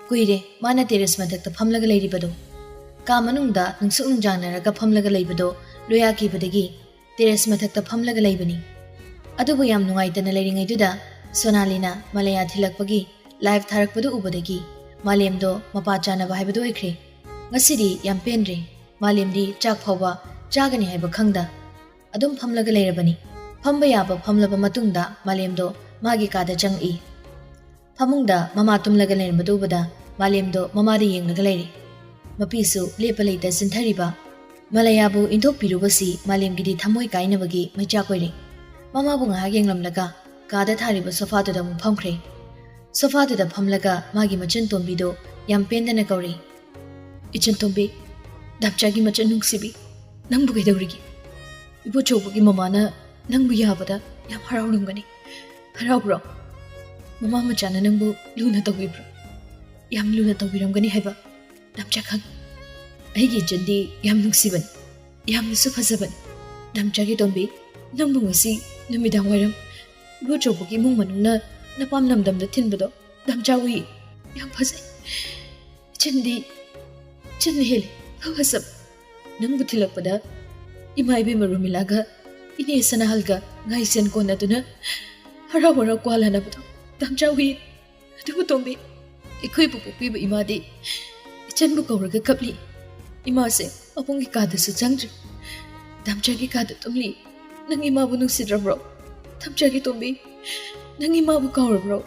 ꯀꯨꯏꯔꯦ ꯃꯥꯅ ꯇꯦꯔꯦꯁ ꯃꯊꯛꯇ ꯐꯝꯂꯒ ꯂꯩꯔꯤꯕꯗꯨ꯫ ꯀꯥ ꯃꯅꯨꯡꯗ ꯅꯨꯡꯁꯨꯛ ꯅꯨꯡꯖꯥꯡꯅꯔꯒ ꯐꯝꯂꯒ ꯂꯩꯕꯗꯨ ꯂꯣꯌꯥꯈꯤꯕꯗꯒꯤ ꯇꯦꯔꯦꯁ ꯃꯊꯛꯇ ꯐꯝꯂꯒ ꯂꯩꯕꯅꯤ꯫ ꯑꯗꯨꯕꯨ ꯌꯥꯝ ꯅꯨꯡꯉꯥꯏꯇꯅ ꯂꯩꯔꯤꯉꯩꯗꯨꯗ ꯁꯣꯅꯥꯂꯤꯅ ꯃꯂꯌꯥ ꯊꯤꯜꯂꯛꯄꯒꯤ ꯂꯥꯏꯚ ꯊꯥꯔꯛꯄꯗꯨ ꯎꯕꯗꯒꯤ ꯃꯥꯂꯦꯝꯗꯣ ꯃꯄꯥ ꯆꯥꯅꯕ ꯍꯥꯏꯕꯗꯨ ꯑꯣꯏꯈ꯭ꯔꯦ꯫ ꯉꯁꯤꯗꯤ ꯌꯥꯝ ꯄꯦꯟꯗ꯭ꯔꯦ꯫ ꯃꯥꯂꯦꯝꯗꯤ ꯆꯥꯛ ꯐꯥꯎꯕ ꯆꯥꯒꯅꯤ ꯍꯥꯏꯕ ꯈꯪꯗ ꯑꯗꯨꯝ ꯐꯝꯂꯒ ꯂꯩꯔꯕꯅꯤ꯫ ꯐꯝꯕ ꯌꯥꯕ ꯐꯝꯂꯕ ꯃꯇꯨꯡꯗ ꯃꯥꯂꯦꯝꯗꯣ ꯃꯥꯒꯤ ꯀꯥꯗ ꯆꯪꯉꯛꯏ꯫ ꯐꯃꯨꯡꯗ ꯃꯃꯥ ꯇꯨꯝꯂꯒ ꯂꯩꯔꯝꯕꯗꯨ ꯎꯕꯗ ꯃꯥꯂꯦꯝꯗꯣ ꯃꯃꯥꯗ ꯌꯦꯡꯂꯒ ꯂꯩꯔꯦ꯫ ꯃꯄꯤꯁꯨ ꯂꯦꯞꯄ ꯂꯩꯇ ꯆꯤꯟꯊꯔꯤꯕ ꯃꯂꯌꯥꯕꯨ ꯏꯟꯊꯣꯛꯄꯤꯔꯨꯕꯁꯤ ꯃꯥꯂꯦꯝꯒꯤꯗꯤ ꯊꯃꯣꯏ ꯀꯥꯏꯅꯕꯒꯤ ꯃꯩꯆꯥꯛ ꯑꯣꯏꯔꯦ꯫ ꯃꯃꯥꯕꯨ ꯉꯥꯏꯍꯥꯛ ꯌꯦꯡꯂꯝꯂꯒ ꯀꯥꯗ ꯊꯥꯔꯤꯕ ꯁꯣꯐꯥꯗꯨꯗ ꯑꯃꯨꯛ ꯐꯝꯈ꯭ꯔꯦ꯫ ꯁꯣꯐꯥꯗꯨꯗ ꯐꯝꯂꯒ ꯃꯥꯒꯤ ꯃꯆꯟ ꯇꯣꯝꯕꯤꯗꯨ ꯌꯥꯝ ꯄꯦꯟꯗꯅ ꯀꯧꯔꯦ꯫ "ꯏꯆꯟ ꯇꯣꯝꯕꯤ, ꯗꯥꯝꯆꯥꯒꯤ ꯃꯆꯟ ꯅꯨꯡꯁꯤꯕꯤ, ꯅꯪꯕꯨ ꯀꯩꯗꯧꯔꯤꯒꯦ? ꯏꯕꯣꯆꯧꯕꯒꯤ ꯃꯃꯥꯅ ꯅꯪꯕꯨ ꯌꯥꯕꯗ ꯌꯥꯝ ꯍꯔꯥꯎꯔꯝꯒꯅꯤ꯫ ꯍꯔꯥꯎꯕ꯭ꯔꯣ? ꯃꯃꯥ ꯃꯆꯥꯅ ꯅꯪꯕꯨ ꯂꯨꯅ ꯇꯧꯕꯤꯕ꯭ꯔꯣ? ꯌꯥꯝ ꯂꯨꯅ ꯇꯧꯕꯤꯔꯝꯒꯅꯤ ꯍꯥꯏꯕ ꯗꯥꯝꯆꯥ ꯈꯪꯉꯤ꯫ ꯑꯩꯒꯤ ꯏꯆꯟꯗꯤ ꯌꯥꯝ ꯅꯨꯡꯁꯤꯕꯅꯤ, ꯌꯥꯝꯅꯁꯨ ꯐꯖꯕꯅꯤ꯫ ꯗꯥꯝꯆꯥꯒꯤ ꯇꯣꯝꯕꯤ, ꯅꯪꯕꯨ ꯉꯁꯤ ꯅꯨꯃꯤꯗꯥꯡ ꯋꯥꯏꯔꯝ ꯏꯕꯣꯆꯧꯕꯒꯤ ꯏꯃꯨꯡ ꯃꯅꯨꯡꯅ ꯅꯄꯥꯝ ꯂꯝꯗꯝꯗ ꯊꯤꯟꯕꯗꯣ ꯗꯥꯝꯆꯥ ꯎꯏ꯫ ꯌꯥꯝ ꯐꯖꯩ꯫ ꯏꯆꯟꯗꯤ, ꯏꯆꯟꯅ ꯍꯦꯜꯂꯤ ꯐꯖꯕ꯫ ꯅꯪꯕꯨ ꯊꯤꯜꯂꯛꯄꯗ ꯏꯃꯥ ꯏꯕꯦꯝꯃ ꯔꯣꯃꯤꯂꯥꯒ ꯏꯅꯦ ꯁꯅꯥꯍꯜꯒ ꯉꯥꯏꯁꯦꯟ ꯀꯣꯟꯅꯗꯨꯅ ꯍꯔꯥꯎ ꯍꯔꯥꯎ ꯀ꯭ꯋꯥ ꯂꯥꯅꯕꯗꯣ ꯗꯥꯝꯆꯥ ꯎꯏ꯫ ꯑꯗꯨꯕꯨ ꯇꯣꯝꯕꯤ, ꯑꯩꯈꯣꯏꯕꯨ ꯄꯣꯛꯄꯤꯕ ꯏꯃꯥꯗꯤ ꯏꯆꯟꯕꯨ ꯀꯧꯔꯒ ꯀꯞꯂꯤ꯫ ꯏꯃꯥꯁꯦ ꯃꯕꯨꯡꯒꯤ ꯀꯥꯗꯁꯨ ꯆꯪꯗ꯭ꯔꯤ꯫ ꯗꯥꯝꯆꯥꯒꯤ ꯀꯥꯗ ꯇꯨꯝꯂꯤ꯫ ꯅꯪ ꯏꯃꯥꯕꯨ ꯅꯨꯡꯁꯤꯗ꯭ꯔꯕ꯭ꯔꯣ? ꯗꯥꯝꯆꯥꯒꯤ ꯇꯣꯝꯕꯤ, ꯅꯪ ꯏꯃꯥꯕꯨ ꯀꯥꯎꯔꯕ꯭ꯔꯣ?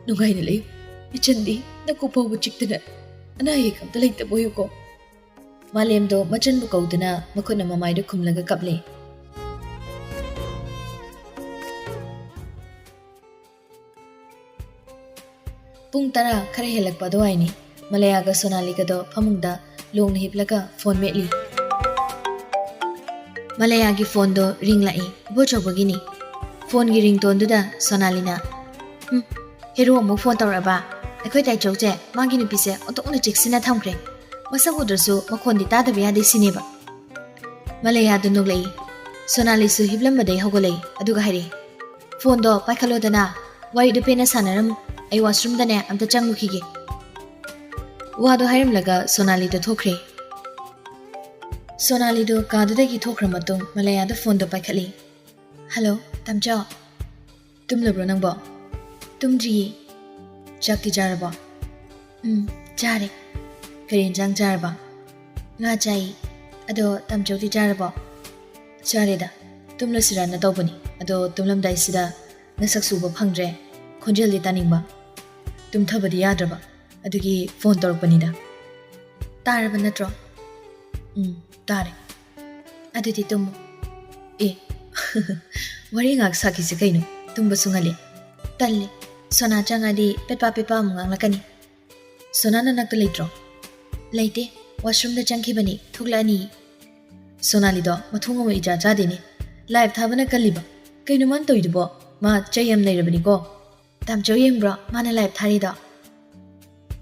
ꯅꯨꯡꯉꯥꯏꯅ ꯂꯩꯌꯨ꯫ ꯏꯆꯟꯗꯤ ꯅꯀꯣꯛ ꯐꯥꯎꯕ ꯆꯤꯛꯇꯅ ꯑꯅꯥ ꯑꯌꯦꯛ ꯑꯝꯇ ꯂꯩꯇꯕ ꯑꯣꯏꯌꯨꯀꯣ꯫" ꯃꯥꯂꯦꯝꯗꯣ ꯃꯆꯟꯕꯨ ꯀꯧꯗꯨꯅ ꯃꯈꯨꯠꯅ ꯃꯃꯥꯏꯗꯨ ꯈꯨꯝꯂꯒ ꯀꯞꯂꯦ꯫ ꯄꯨꯡ ꯇꯔꯥ ꯈꯔ ꯍꯦꯜꯂꯛꯄ ꯑꯗꯨꯋꯥꯏꯅꯤ꯫ ꯃꯂꯌꯥꯒ ꯁꯣꯅꯥꯂꯤꯒꯗꯣ ꯐꯃꯨꯡꯗ ꯂꯣꯡꯅ ꯍꯤꯞꯂꯒ ꯐꯣꯟ ꯃꯦꯠꯂꯤ꯫ ꯃꯂꯌꯥꯒꯤ ꯐꯣꯟꯗꯣ ꯔꯤꯡ ꯂꯥꯛꯏ꯫ ꯏꯕꯣꯆꯧꯕꯒꯤꯅꯤ꯫ ꯐꯣꯟꯒꯤ ꯔꯤꯡꯇꯣꯟꯗꯨꯗ ꯁꯣꯅꯥꯂꯤꯅ, "ꯎꯝ, ꯍꯦꯔꯣ ꯑꯃꯨꯛ ꯐꯣꯟ ꯇꯧꯔꯛꯑꯕ? ꯑꯩꯈꯣꯏ ꯇꯥꯏꯆꯧꯁꯦ ꯃꯥꯒꯤ ꯅꯨꯄꯤꯁꯦ ꯑꯣꯟꯊꯣꯛꯅ ꯆꯦꯛꯁꯤꯟꯅ ꯊꯝꯈ꯭ꯔꯦ꯫ ꯃꯁꯛ ꯎꯗ꯭ꯔꯁꯨ ꯃꯈꯣꯟꯗꯤ ꯇꯥꯗꯕ ꯌꯥꯗꯦ ꯁꯤꯅꯦꯕ?" ꯃꯂꯌꯥꯗꯣ ꯅꯣꯛꯂꯛꯏ꯫ ꯁꯣꯅꯥꯂꯤꯁꯨ ꯍꯤꯞꯂꯝꯕꯗꯩ ꯍꯧꯒꯠꯂꯛꯏ꯫ ꯑꯗꯨꯒ ꯍꯥꯏꯔꯛꯏ, "ꯐꯣꯟꯗꯣ ꯄꯥꯏꯈꯠꯂꯣꯗꯅ, ꯋꯥꯔꯤꯗꯣ ꯄꯦꯟꯅ ꯁꯥꯟꯅꯔꯝꯃꯨ꯫ ꯑꯩ ꯋꯥꯁꯔꯨꯝꯗꯅꯦ ꯑꯝꯇ ꯆꯪꯉꯨꯈꯤꯒꯦ꯫" ꯋꯥꯗꯣ ꯍꯥꯏꯔꯝꯂꯒ ꯁꯣꯅꯥꯂꯤꯗꯣ ꯊꯣꯛꯈ꯭ꯔꯦ꯫ ꯁꯣꯅꯥꯂꯤꯗꯣ ꯀꯥꯗꯨꯗꯒꯤ ꯊꯣꯛꯈ꯭ꯔ ꯃꯇꯨꯡ ꯃꯂꯌꯥꯗ ꯐꯣꯟꯗꯣ ꯄꯥꯏꯈꯠꯂꯤ꯫ "ꯍꯜꯂꯣ, ꯇꯥꯝꯆꯧ꯫ ꯇꯨꯝꯂꯕ꯭ꯔꯣ ꯅꯪꯕꯣ?" "ꯇꯨꯝꯗ꯭ꯔꯤꯌꯦ꯫" "ꯆꯥꯛꯇꯤ ꯆꯥꯔꯕꯣ?" "ꯎꯝ, ꯆꯥꯔꯦ꯫" "ꯀꯔꯤ ꯌꯦꯟꯖꯥꯡ ꯆꯥꯔꯕ?" "ꯉꯥ ꯆꯥꯏ꯫" "ꯑꯗꯣ ꯇꯥꯝꯆꯧꯗꯤ ꯆꯥꯔꯕꯣ?" "ꯆꯥꯔꯦꯗ, ꯇꯨꯝꯂꯁꯤꯔꯥꯅ ꯇꯧꯕꯅꯤ꯫ ꯑꯗꯣ ꯇꯨꯝꯂꯝꯗꯥꯏꯁꯤꯗ ꯅꯁꯛꯁꯨ ꯎꯕ ꯐꯪꯗ꯭ꯔꯦ, ꯈꯣꯟꯖꯦꯜꯗꯤ ꯇꯥꯅꯤꯡꯕ꯫ ꯇꯨꯝꯊꯕꯗꯤ ꯌꯥꯗ꯭ꯔꯕ, ꯑꯗꯨꯒꯤ ꯐꯣꯟ ꯇꯧꯔꯛꯄꯅꯤꯗ꯫" "ꯇꯥꯔꯕ ꯅꯠꯇ꯭ꯔꯣ?" "ꯎꯝ, ꯇꯥꯔꯦ꯫" "ꯑꯗꯨꯗꯤ ꯇꯨꯝꯃꯣ꯫" "ꯑꯦ, ꯋꯥꯔꯤ ꯉꯥꯏꯍꯥꯛ ꯁꯥꯈꯤꯁꯤ ꯀꯩꯅꯣ, ꯇꯨꯝꯕꯁꯨ ꯉꯜꯂꯤ꯫" "ꯇꯜꯂꯦ, ꯁꯣꯅꯥ ꯆꯪꯉꯗꯤ ꯄꯦꯄꯥ ꯄꯦꯄꯥ ꯑꯃꯨꯛ ꯉꯥꯡꯂꯛꯀꯅꯤ꯫" "ꯁꯣꯅꯥ ꯅꯅꯥꯛꯇ ꯂꯩꯇ꯭ꯔꯣ?" "ꯂꯩꯇꯦ, ꯋꯥꯁꯔꯨꯝꯗ ꯆꯪꯈꯤꯕꯅꯤ, ꯊꯣꯛꯂꯛꯑꯅꯤ꯫" ꯁꯣꯅꯥꯂꯤꯗꯣ ꯃꯊꯣꯡ ꯑꯃ ꯏꯆꯥ ꯆꯥꯗꯦꯅꯦ꯫ ꯂꯥꯏꯚ ꯊꯥꯕꯅ ꯀꯜꯂꯤꯕ꯫ ꯀꯩꯅꯣ ꯃꯥꯅ ꯇꯧꯔꯤꯗꯨꯕꯣ? ꯃꯥ ꯆꯩ ꯌꯥꯝ ꯂꯩꯔꯕꯅꯤꯀꯣ꯫ "ꯇꯥꯝꯆꯧ ꯌꯦꯡꯕ꯭ꯔꯣ ꯃꯥꯅ ꯂꯥꯏꯚ ꯊꯥꯔꯤꯗꯣ?"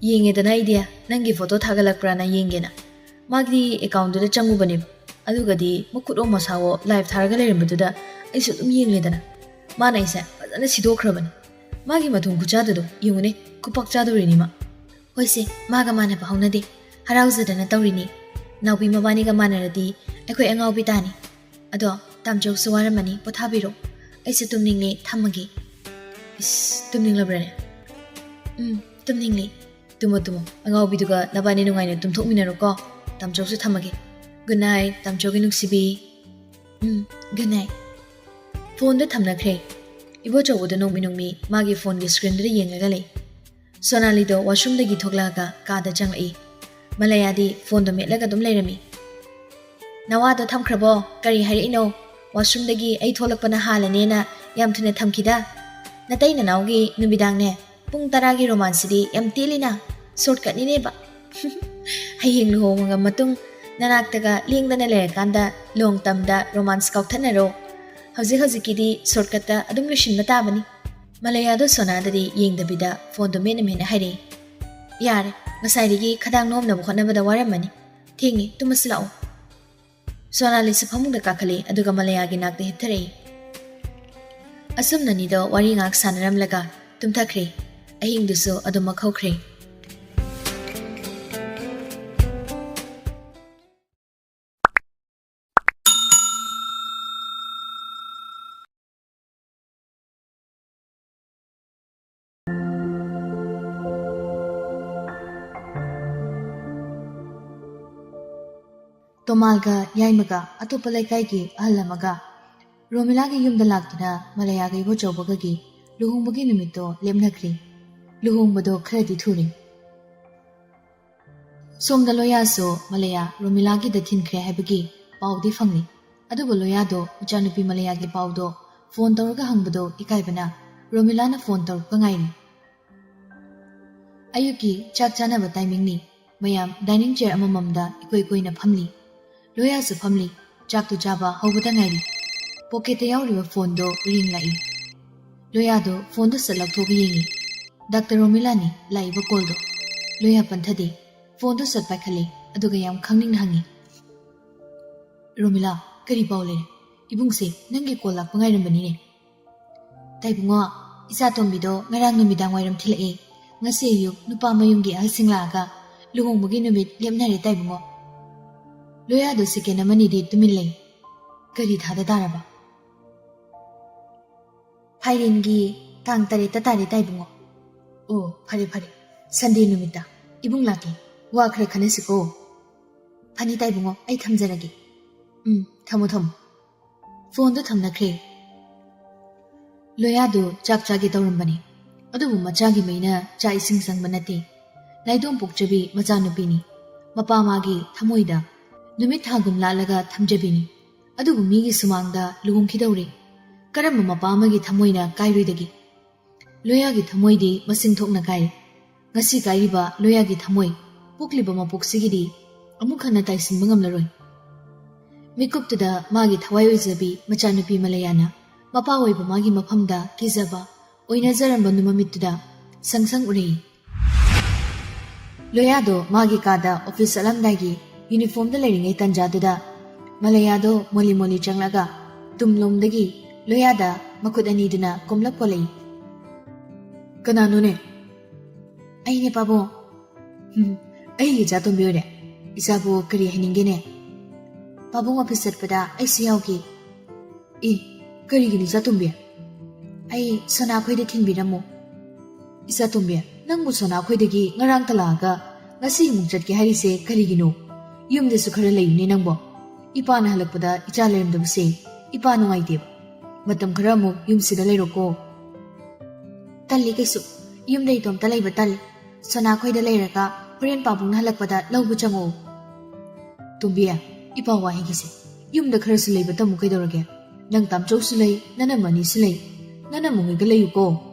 "ꯌꯦꯡꯉꯦꯗꯅ ꯑꯩꯗꯤ, ꯅꯪꯒꯤ ꯐꯣꯇꯣ ꯊꯥꯒꯠꯂꯛꯄ꯭ꯔꯥꯅ ꯌꯦꯡꯒꯦꯅ꯫ ꯃꯥꯒꯤ ꯑꯦꯀꯥꯎꯟꯗꯨꯗ ꯆꯪꯉꯨꯕꯅꯦꯕ꯫ ꯑꯗꯨꯒꯗꯤ ꯃꯈꯨꯠꯑꯣ ꯃꯁꯥꯑꯣ ꯂꯥꯏꯚ ꯊꯥꯔꯒ ꯂꯩꯔꯝꯕꯗꯨꯗ ꯑꯩꯁꯨ ꯑꯗꯨꯝ ꯌꯦꯡꯂꯦꯗꯅ꯫ ꯃꯥꯅ ꯑꯩꯁꯦ ꯐꯖꯅ ꯁꯤꯗꯣꯛꯈ꯭ꯔꯕꯅꯤ꯫ ꯃꯥꯒꯤ ꯃꯊꯨꯝ ꯈꯨꯆꯥꯗꯨꯗꯣ ꯌꯦꯡꯉꯨꯅꯦ, ꯈꯨꯄꯥꯛ ꯆꯥꯗꯧꯔꯤꯅꯤ ꯃꯥ꯫" "ꯍꯣꯏꯁꯦ, ꯃꯥꯒ ꯃꯥꯟꯅꯕ ꯍꯧꯅꯗꯦ꯫ ꯍꯔꯥꯎꯖꯗꯅ ꯇꯧꯔꯤꯅꯤ꯫ ꯅꯥꯎꯕꯤ ꯃꯕꯥꯅꯤꯒ ꯃꯥꯟꯅꯔꯗꯤ ꯑꯩꯈꯣꯏ ꯑꯉꯥꯎꯕꯤ ꯇꯥꯅꯤ꯫ ꯑꯗꯣ ꯇꯥꯝꯆꯧꯁꯨ ꯋꯥꯔꯝꯃꯅꯤ, ꯄꯣꯊꯥꯕꯤꯔꯣ꯫ ꯑꯩꯁꯨ ꯇꯨꯝꯅꯤꯡꯂꯦ, ꯊꯝꯃꯒꯦ꯫" "ꯏꯁ, ꯇꯨꯝꯅꯤꯡꯂꯕ꯭ꯔꯅꯦ?" "ꯎꯝ, ꯇꯨꯝꯅꯤꯡꯂꯦ꯫" "ꯇꯨꯝꯃꯣ, ꯇꯨꯝꯃꯣ꯫ ꯑꯉꯥꯎꯕꯤꯗꯨꯒ ꯅꯕꯥꯅꯤ ꯅꯨꯡꯉꯥꯏꯅ ꯇꯨꯝꯊꯣꯛꯃꯤꯟꯅꯔꯣꯀꯣ꯫ ꯇꯥꯝꯆꯧꯁꯨ ꯊꯝꯃꯒꯦ꯫ ꯒꯨꯗ ꯅꯥꯏꯠ, ꯇꯥꯝꯆꯧꯒꯤ ꯅꯨꯡꯁꯤꯕꯤ꯫" "ꯎꯝ, ꯒꯨꯗ ꯅꯥꯏꯠ꯫" ꯐꯣꯟꯗꯣ ꯊꯝꯅꯈ꯭ꯔꯦ꯫ ꯏꯕꯣꯆꯧꯕꯗꯣ ꯅꯣꯡꯃꯤ ꯅꯣꯡꯃꯤ ꯃꯥꯒꯤ ꯐꯣꯟꯒꯤ ꯁ꯭ꯀ꯭ꯔꯤꯟꯗꯨꯗ ꯌꯦꯡꯂꯒ ꯂꯩ꯫ ꯁꯣꯅꯥꯂꯤꯗꯣ ꯋꯥꯁꯔꯨꯝꯗꯒꯤ ꯊꯣꯛꯂꯛꯑꯒ ꯀꯥꯗ ꯆꯪꯂꯛꯏ꯫ ꯃꯂꯌꯥꯗꯤ ꯐꯣꯟꯗꯣ ꯃꯦꯠꯂꯒ ꯑꯗꯨꯝ ꯂꯩꯔꯝꯃꯤ꯫ "ꯅꯋꯥꯗꯣ ꯊꯝꯈ꯭ꯔꯕꯣ? ꯀꯔꯤ ꯍꯥꯏꯔꯛꯏꯅꯣ? ꯋꯥꯁꯔꯨꯝꯗꯒꯤ ꯑꯩ ꯊꯣꯛꯂꯛꯄꯅ ꯍꯥꯜꯂꯅꯦꯅ ꯌꯥꯝ ꯊꯨꯅ ꯊꯝꯈꯤꯗ꯫ ꯅꯇꯩ ꯅꯅꯥꯎꯒꯤ ꯅꯨꯃꯤꯗꯥꯡꯅꯦ, ꯄꯨꯡ ꯇꯔꯥꯒꯤ ꯔꯣꯃꯥꯟꯁꯁꯤꯗꯤ ꯌꯥꯝ ꯇꯦꯜꯂꯤꯅ, ꯁꯣꯔꯠꯀꯠꯅꯤꯅꯦꯕ꯫ ꯍꯌꯦꯡ ꯂꯨꯍꯣꯡꯉꯒ ꯃꯇꯨꯡ ꯅꯅꯥꯛꯇꯒ ꯂꯦꯡꯗꯅ ꯂꯩꯔꯀꯥꯟꯗ ꯂꯣꯡ ꯇꯝꯗ ꯔꯣꯃꯥꯟꯁ ꯀꯥꯎꯊꯠꯅꯔꯣ꯫ ꯍꯧꯖꯤꯛ ꯍꯧꯖꯤꯛꯀꯤꯗꯤ ꯁꯣꯔꯠꯀꯠꯇ ꯑꯗꯨꯝ ꯂꯣꯏꯁꯤꯟꯕ ꯇꯥꯕꯅꯤ꯫ ꯃꯂꯌꯥꯗꯣ ꯁꯣꯅꯥꯗꯗꯤ ꯌꯦꯡꯗꯕꯤꯗ ꯐꯣꯟꯗꯣ ꯃꯦꯠꯅ ꯃꯦꯠꯅ ꯍꯥꯏꯔꯛꯏ꯫ "ꯌꯥꯔꯦ, ꯉꯁꯥꯏꯗꯒꯤ ꯈꯗꯥꯡ ꯅꯣꯝꯅꯕ ꯍꯣꯠꯅꯕꯗ ꯋꯥꯔꯝꯃꯅꯤ꯫ ꯊꯦꯡꯉꯦ, ꯇꯨꯝꯃꯁꯤ ꯂꯥꯛꯑꯣ꯫" ꯁꯣꯅꯥꯂꯤꯁꯨ ꯐꯃꯨꯡꯗ ꯀꯥꯈꯠꯂꯦ, ꯑꯗꯨꯒ ꯃꯂꯌꯥꯒꯤ ꯅꯥꯛꯇ ꯍꯤꯞꯊꯔꯛꯏ꯫ ꯑꯁꯨꯝꯅ ꯑꯅꯤꯗꯣ ꯋꯥꯔꯤ ꯉꯥꯏꯍꯥꯛ ꯁꯥꯟꯅꯔꯝꯂꯒ ꯇꯨꯝꯊꯈ꯭ꯔꯦ꯫ ꯑꯍꯤꯡꯗꯨꯁꯨ ꯑꯗꯨꯃꯛ ꯍꯧꯈ꯭ꯔꯦ꯫ ꯇꯣꯃꯥꯜꯒ ꯌꯥꯏꯃꯒ ꯑꯇꯣꯞꯄ ꯂꯩꯀꯥꯏꯒꯤ ꯑꯍꯜ ꯑꯃꯒ ꯔꯣꯃꯤꯂꯥꯒꯤ ꯌꯨꯝꯗ ꯂꯥꯛꯇꯨꯅ ꯃꯂꯌꯥꯒ ꯏꯕꯣꯆꯧꯕꯒꯒꯤ ꯂꯨꯍꯣꯡꯕꯒꯤ ꯅꯨꯃꯤꯠꯇꯣ ꯂꯦꯞꯅꯈ꯭ꯔꯦ꯫ ꯂꯨꯍꯣꯡꯕꯗꯣ ꯈꯔꯗꯤ ꯊꯨꯔꯦ꯫ ꯁꯣꯝꯗ ꯂꯣꯌꯥꯁꯨ ꯃꯂꯌꯥ ꯔꯣꯃꯤꯂꯥꯒꯤꯗ ꯊꯤꯟꯈ꯭ꯔꯦ ꯍꯥꯏꯕꯒꯤ ꯄꯥꯎꯗꯤ ꯐꯪꯂꯤ꯫ ꯑꯗꯨꯕꯨ ꯂꯣꯌꯥꯗꯣ ꯃꯆꯥꯅꯨꯄꯤ ꯃꯂꯌꯥꯒꯤ ꯄꯥꯎꯗꯣ ꯐꯣꯟ ꯇꯧꯔꯒ ꯍꯪꯕꯗꯣ ꯏꯀꯥꯏꯕꯅ ꯔꯣꯃꯤꯂꯥꯅ ꯐꯣꯟ ꯇꯧꯔꯛꯄ ꯉꯥꯏꯔꯤ꯫ ꯑꯌꯨꯛꯀꯤ ꯆꯥꯛ ꯆꯥꯅꯕ ꯇꯥꯏꯃꯤꯡꯅꯤ꯫ ꯃꯌꯥꯝ ꯗꯥꯏꯅꯤꯡ ꯆꯤꯌꯔ ꯑꯃꯃꯝꯗ ꯏꯀꯣꯏ ꯀꯣꯏꯅ ꯐꯝꯂꯤ꯫ ꯂꯣꯌꯥꯁꯨ ꯐꯝꯂꯤ꯫ ꯆꯥꯛꯇꯨ ꯆꯥꯕ ꯍꯧꯕꯗ ꯉꯥꯏꯔꯤ꯫ ꯄꯣꯀꯦꯠꯇ ꯌꯥꯎꯔꯤꯕ ꯐꯣꯟꯗꯣ ꯔꯤꯡ ꯂꯥꯛꯏ꯫ ꯂꯣꯌꯥꯗꯣ ꯐꯣꯟꯗꯣ ꯁꯠ ꯂꯧꯊꯣꯛꯑꯒ ꯌꯦꯡꯉꯤ꯫ ꯗꯥꯛꯇꯔ ꯔꯣꯃꯤꯂꯥꯅꯤ ꯂꯥꯛꯏꯕ ꯀꯣꯜꯗꯣ꯫ ꯂꯣꯌꯥ ꯄꯟꯊꯗꯦ꯫ ꯐꯣꯟꯗꯣ ꯁꯠ ꯄꯥꯏꯈꯠꯂꯦ, ꯑꯗꯨꯒ ꯌꯥꯝ ꯈꯪꯅꯤꯡꯅ ꯍꯪꯉꯤ, "ꯔꯣꯃꯤꯂꯥ, ꯀꯔꯤ ꯄꯥꯎ ꯂꯩꯔꯦ? ꯏꯕꯨꯡꯁꯦ ꯅꯪꯒꯤ ꯀꯣꯜ ꯂꯥꯛꯄ ꯉꯥꯏꯔꯝꯕꯅꯤꯅꯦ꯫" "ꯇꯥꯏꯕꯨꯡꯉꯣ, ꯏꯆꯥ ꯇꯣꯝꯕꯤꯗꯣ ꯉꯔꯥꯡ ꯅꯨꯃꯤꯗꯥꯡ ꯋꯥꯏꯔꯝ ꯊꯤꯜꯂꯛꯑꯦ꯫ ꯉꯁꯤ ꯑꯌꯨꯛ ꯅꯨꯄꯥ ꯃꯌꯨꯝꯒꯤ ꯑꯍꯜꯁꯤꯡ ꯂꯥꯛꯑꯒ ꯂꯨꯍꯣꯡꯕꯒꯤ ꯅꯨꯃꯤꯠ ꯂꯦꯞꯅꯔꯦ ꯇꯥꯏꯕꯨꯡꯉꯣ꯫" ꯂꯣꯌꯥꯗꯣ ꯁꯦꯀꯦꯟ ꯑꯃꯅꯤꯗꯤ ꯇꯨꯃꯤꯟ ꯂꯩ꯫ "ꯀꯔꯤ ꯊꯥꯗ ꯇꯥꯔꯕ?" "ꯐꯥꯏꯔꯦꯟꯒꯤ ꯇꯥꯡ ꯇꯔꯦꯠꯇ ꯇꯥꯔꯦ ꯇꯥꯏꯕꯨꯡꯉꯣ꯫" "ꯑꯣ, ꯐꯔꯦ ꯐꯔꯦ, ꯁꯟꯗꯦ ꯅꯨꯃꯤꯠꯇ ꯏꯕꯨꯡ ꯂꯥꯛꯀꯦ, ꯋꯥ ꯈꯔ ꯈꯟꯅꯁꯤꯀꯣ꯫" "ꯐꯅꯤ ꯇꯥꯏꯕꯨꯡꯉꯣ, ꯑꯩ ꯊꯝꯖꯔꯒꯦ꯫" "ꯎꯝ, ꯊꯝꯃꯣ ꯊꯝꯃꯣ꯫" ꯐꯣꯟꯗꯣ ꯊꯝꯅꯈ꯭ꯔꯦ꯫ ꯂꯣꯌꯥꯗꯨ ꯆꯥꯛ ꯆꯥꯒꯦ ꯇꯧꯔꯝꯕꯅꯤ, ꯑꯗꯨꯕꯨ ꯃꯆꯥꯒꯤ ꯃꯩꯅ ꯆꯥꯛ ꯏꯁꯤꯡ ꯆꯪꯕ ꯅꯠꯇꯦ꯫ ꯅꯥꯏꯗꯣꯝ ꯄꯣꯛꯆꯕꯤ ꯃꯆꯥꯅꯨꯄꯤꯅꯤ꯫ ꯃꯄꯥ ꯃꯥꯒꯤ ꯊꯃꯣꯏꯗ ꯅꯨꯃꯤꯠ ꯊꯥꯒꯨꯝ ꯂꯥꯠꯂꯒ ꯊꯝꯖꯕꯤꯅꯤ꯫ ꯑꯗꯨꯕꯨ ꯃꯤꯒꯤ ꯁꯨꯃꯥꯡꯗ ꯂꯨꯍꯣꯡꯈꯤꯗꯧꯔꯦ꯫ ꯀꯔꯝꯕ ꯃꯄꯥ ꯑꯃꯒꯤ ꯊꯃꯣꯏꯅ ꯀꯥꯏꯔꯣꯏꯗꯒꯦ? ꯂꯣꯌꯥꯒꯤ ꯊꯃꯣꯏꯗꯤ ꯃꯁꯤꯡ ꯊꯣꯛꯅ ꯀꯥꯏꯔꯦ꯫ ꯉꯁꯤ ꯀꯥꯏꯔꯤꯕ ꯂꯣꯌꯥꯒꯤ ꯊꯃꯣꯏ, ꯄꯣꯛꯂꯤꯕ ꯃꯄꯣꯛꯁꯤꯒꯤꯗꯤ ꯑꯃꯨꯛ ꯍꯟꯅ ꯇꯥꯏꯁꯤꯟꯕ ꯉꯝꯂꯔꯣꯏ꯫ ꯃꯤꯀꯨꯞꯇꯨꯗ ꯃꯥꯒꯤ ꯊꯋꯥꯏ ꯑꯣꯏꯖꯕꯤ ꯃꯆꯥꯅꯨꯄꯤ ꯃꯂꯌꯥꯅ ꯃꯄꯥ ꯑꯣꯏꯕ ꯃꯥꯒꯤ ꯃꯐꯝꯗ ꯀꯤꯖꯕ ꯑꯣꯏꯅꯖꯔꯝꯕ ꯃꯃꯤꯠꯇꯨꯗ ꯁꯪ ꯁꯪ ꯎꯔꯛꯏ꯫ ꯂꯣꯌꯥꯗꯣ ꯃꯥꯒꯤ ꯀꯥꯗ ꯑꯣꯐꯤꯁ ꯆꯠꯂꯝꯗꯥꯏꯒꯤ ꯌꯨꯅꯤꯐꯣꯔꯝꯗ ꯂꯩꯔꯤꯉꯩ ꯇꯟꯖꯥꯗꯨꯗ ꯃꯂꯌꯥꯗꯣ ꯃꯣꯂꯤ ꯃꯣꯂꯤ ꯆꯪꯂꯒ ꯇꯨꯝꯂꯣꯝꯗꯒꯤ ꯂꯣꯌꯥꯗ ꯃꯈꯨꯠ ꯑꯅꯤꯗꯨꯅ ꯀꯣꯝꯂꯞ ꯀꯣꯜꯂꯛꯏ꯫ "ꯀꯅꯥꯅꯣꯅꯦ?" "ꯑꯩꯅꯦ ꯄꯥꯕꯨꯡ꯫" "ꯎꯝ, ꯑꯩꯒꯤ ꯏꯆꯥ ꯇꯣꯝꯕꯤ ꯑꯣꯏꯔꯦ꯫ ꯏꯆꯥꯕꯨ ꯀꯔꯤ ꯍꯥꯏꯅꯤꯡꯒꯦꯅꯦ?" "ꯄꯥꯕꯨꯡ ꯑꯣꯐꯤꯁ ꯆꯠꯄꯗ ꯑꯩꯁꯨ ꯌꯥꯎꯒꯦ꯫" "ꯑꯦ, ꯀꯔꯤꯒꯤꯅꯣ ꯏꯆꯥ ꯇꯣꯝꯕꯤ?" "ꯑꯩ ꯁꯣꯅꯥ ꯈꯣꯏꯗ ꯊꯤꯟꯕꯤꯔꯝꯃꯨ꯫" "ꯏꯆꯥ ꯇꯣꯝꯕꯤ, ꯅꯪꯕꯨ ꯁꯣꯅꯥ ꯈꯣꯏꯗꯒꯤ ꯉꯔꯥꯡꯇ ꯂꯥꯛꯑꯒ ꯉꯁꯤ ꯑꯃꯨꯛ ꯆꯠꯀꯦ ꯍꯥꯏꯔꯤꯁꯦ ꯀꯔꯤꯒꯤꯅꯣ? ꯌꯨꯝꯗꯁꯨ ꯈꯔ ꯂꯩꯌꯨꯅꯦ ꯅꯪꯕꯣ꯫ ꯏꯄꯥꯅ ꯍꯜꯂꯛꯄꯗ ꯏꯆꯥ ꯂꯩꯔꯝꯗꯕꯁꯦ ꯏꯄꯥ ꯅꯨꯡꯉꯥꯏꯇꯦꯕ꯫ ꯃꯇꯝ ꯈꯔ ꯑꯃꯨꯛ ꯌꯨꯝꯁꯤꯗ ꯂꯩꯔꯣꯀꯣ꯫" "ꯇꯜꯂꯤ ꯀꯩꯁꯨ꯫ ꯌꯨꯝꯗ ꯏꯇꯣꯝꯇ ꯂꯩꯕ ꯇꯜꯂꯤ꯫ ꯁꯣꯅꯥ ꯈꯣꯏꯗ ꯂꯩꯔꯒ ꯍꯣꯔꯦꯟ ꯄꯥꯕꯨꯡꯅ ꯍꯜꯂꯛꯄꯗ ꯂꯧꯕ ꯆꯪꯉꯛꯑꯣ꯫" "ꯇꯣꯝꯕꯤ, ꯏꯄꯥ ꯋꯥ ꯍꯥꯏꯒꯦꯁꯦ꯫ ꯌꯨꯝꯗ ꯈꯔꯁꯨ ꯂꯩꯕ ꯇꯝꯃꯨ ꯀꯩꯗꯧꯔꯒꯦ? ꯅꯪ ꯇꯥꯝꯆꯧꯁꯨ ꯂꯩ, ꯅꯅꯝꯃ ꯑꯅꯤꯁꯨ ꯂꯩ꯫ ꯅꯅꯝꯃ ꯍꯣꯏꯒ ꯂꯩꯌꯨꯀꯣ꯫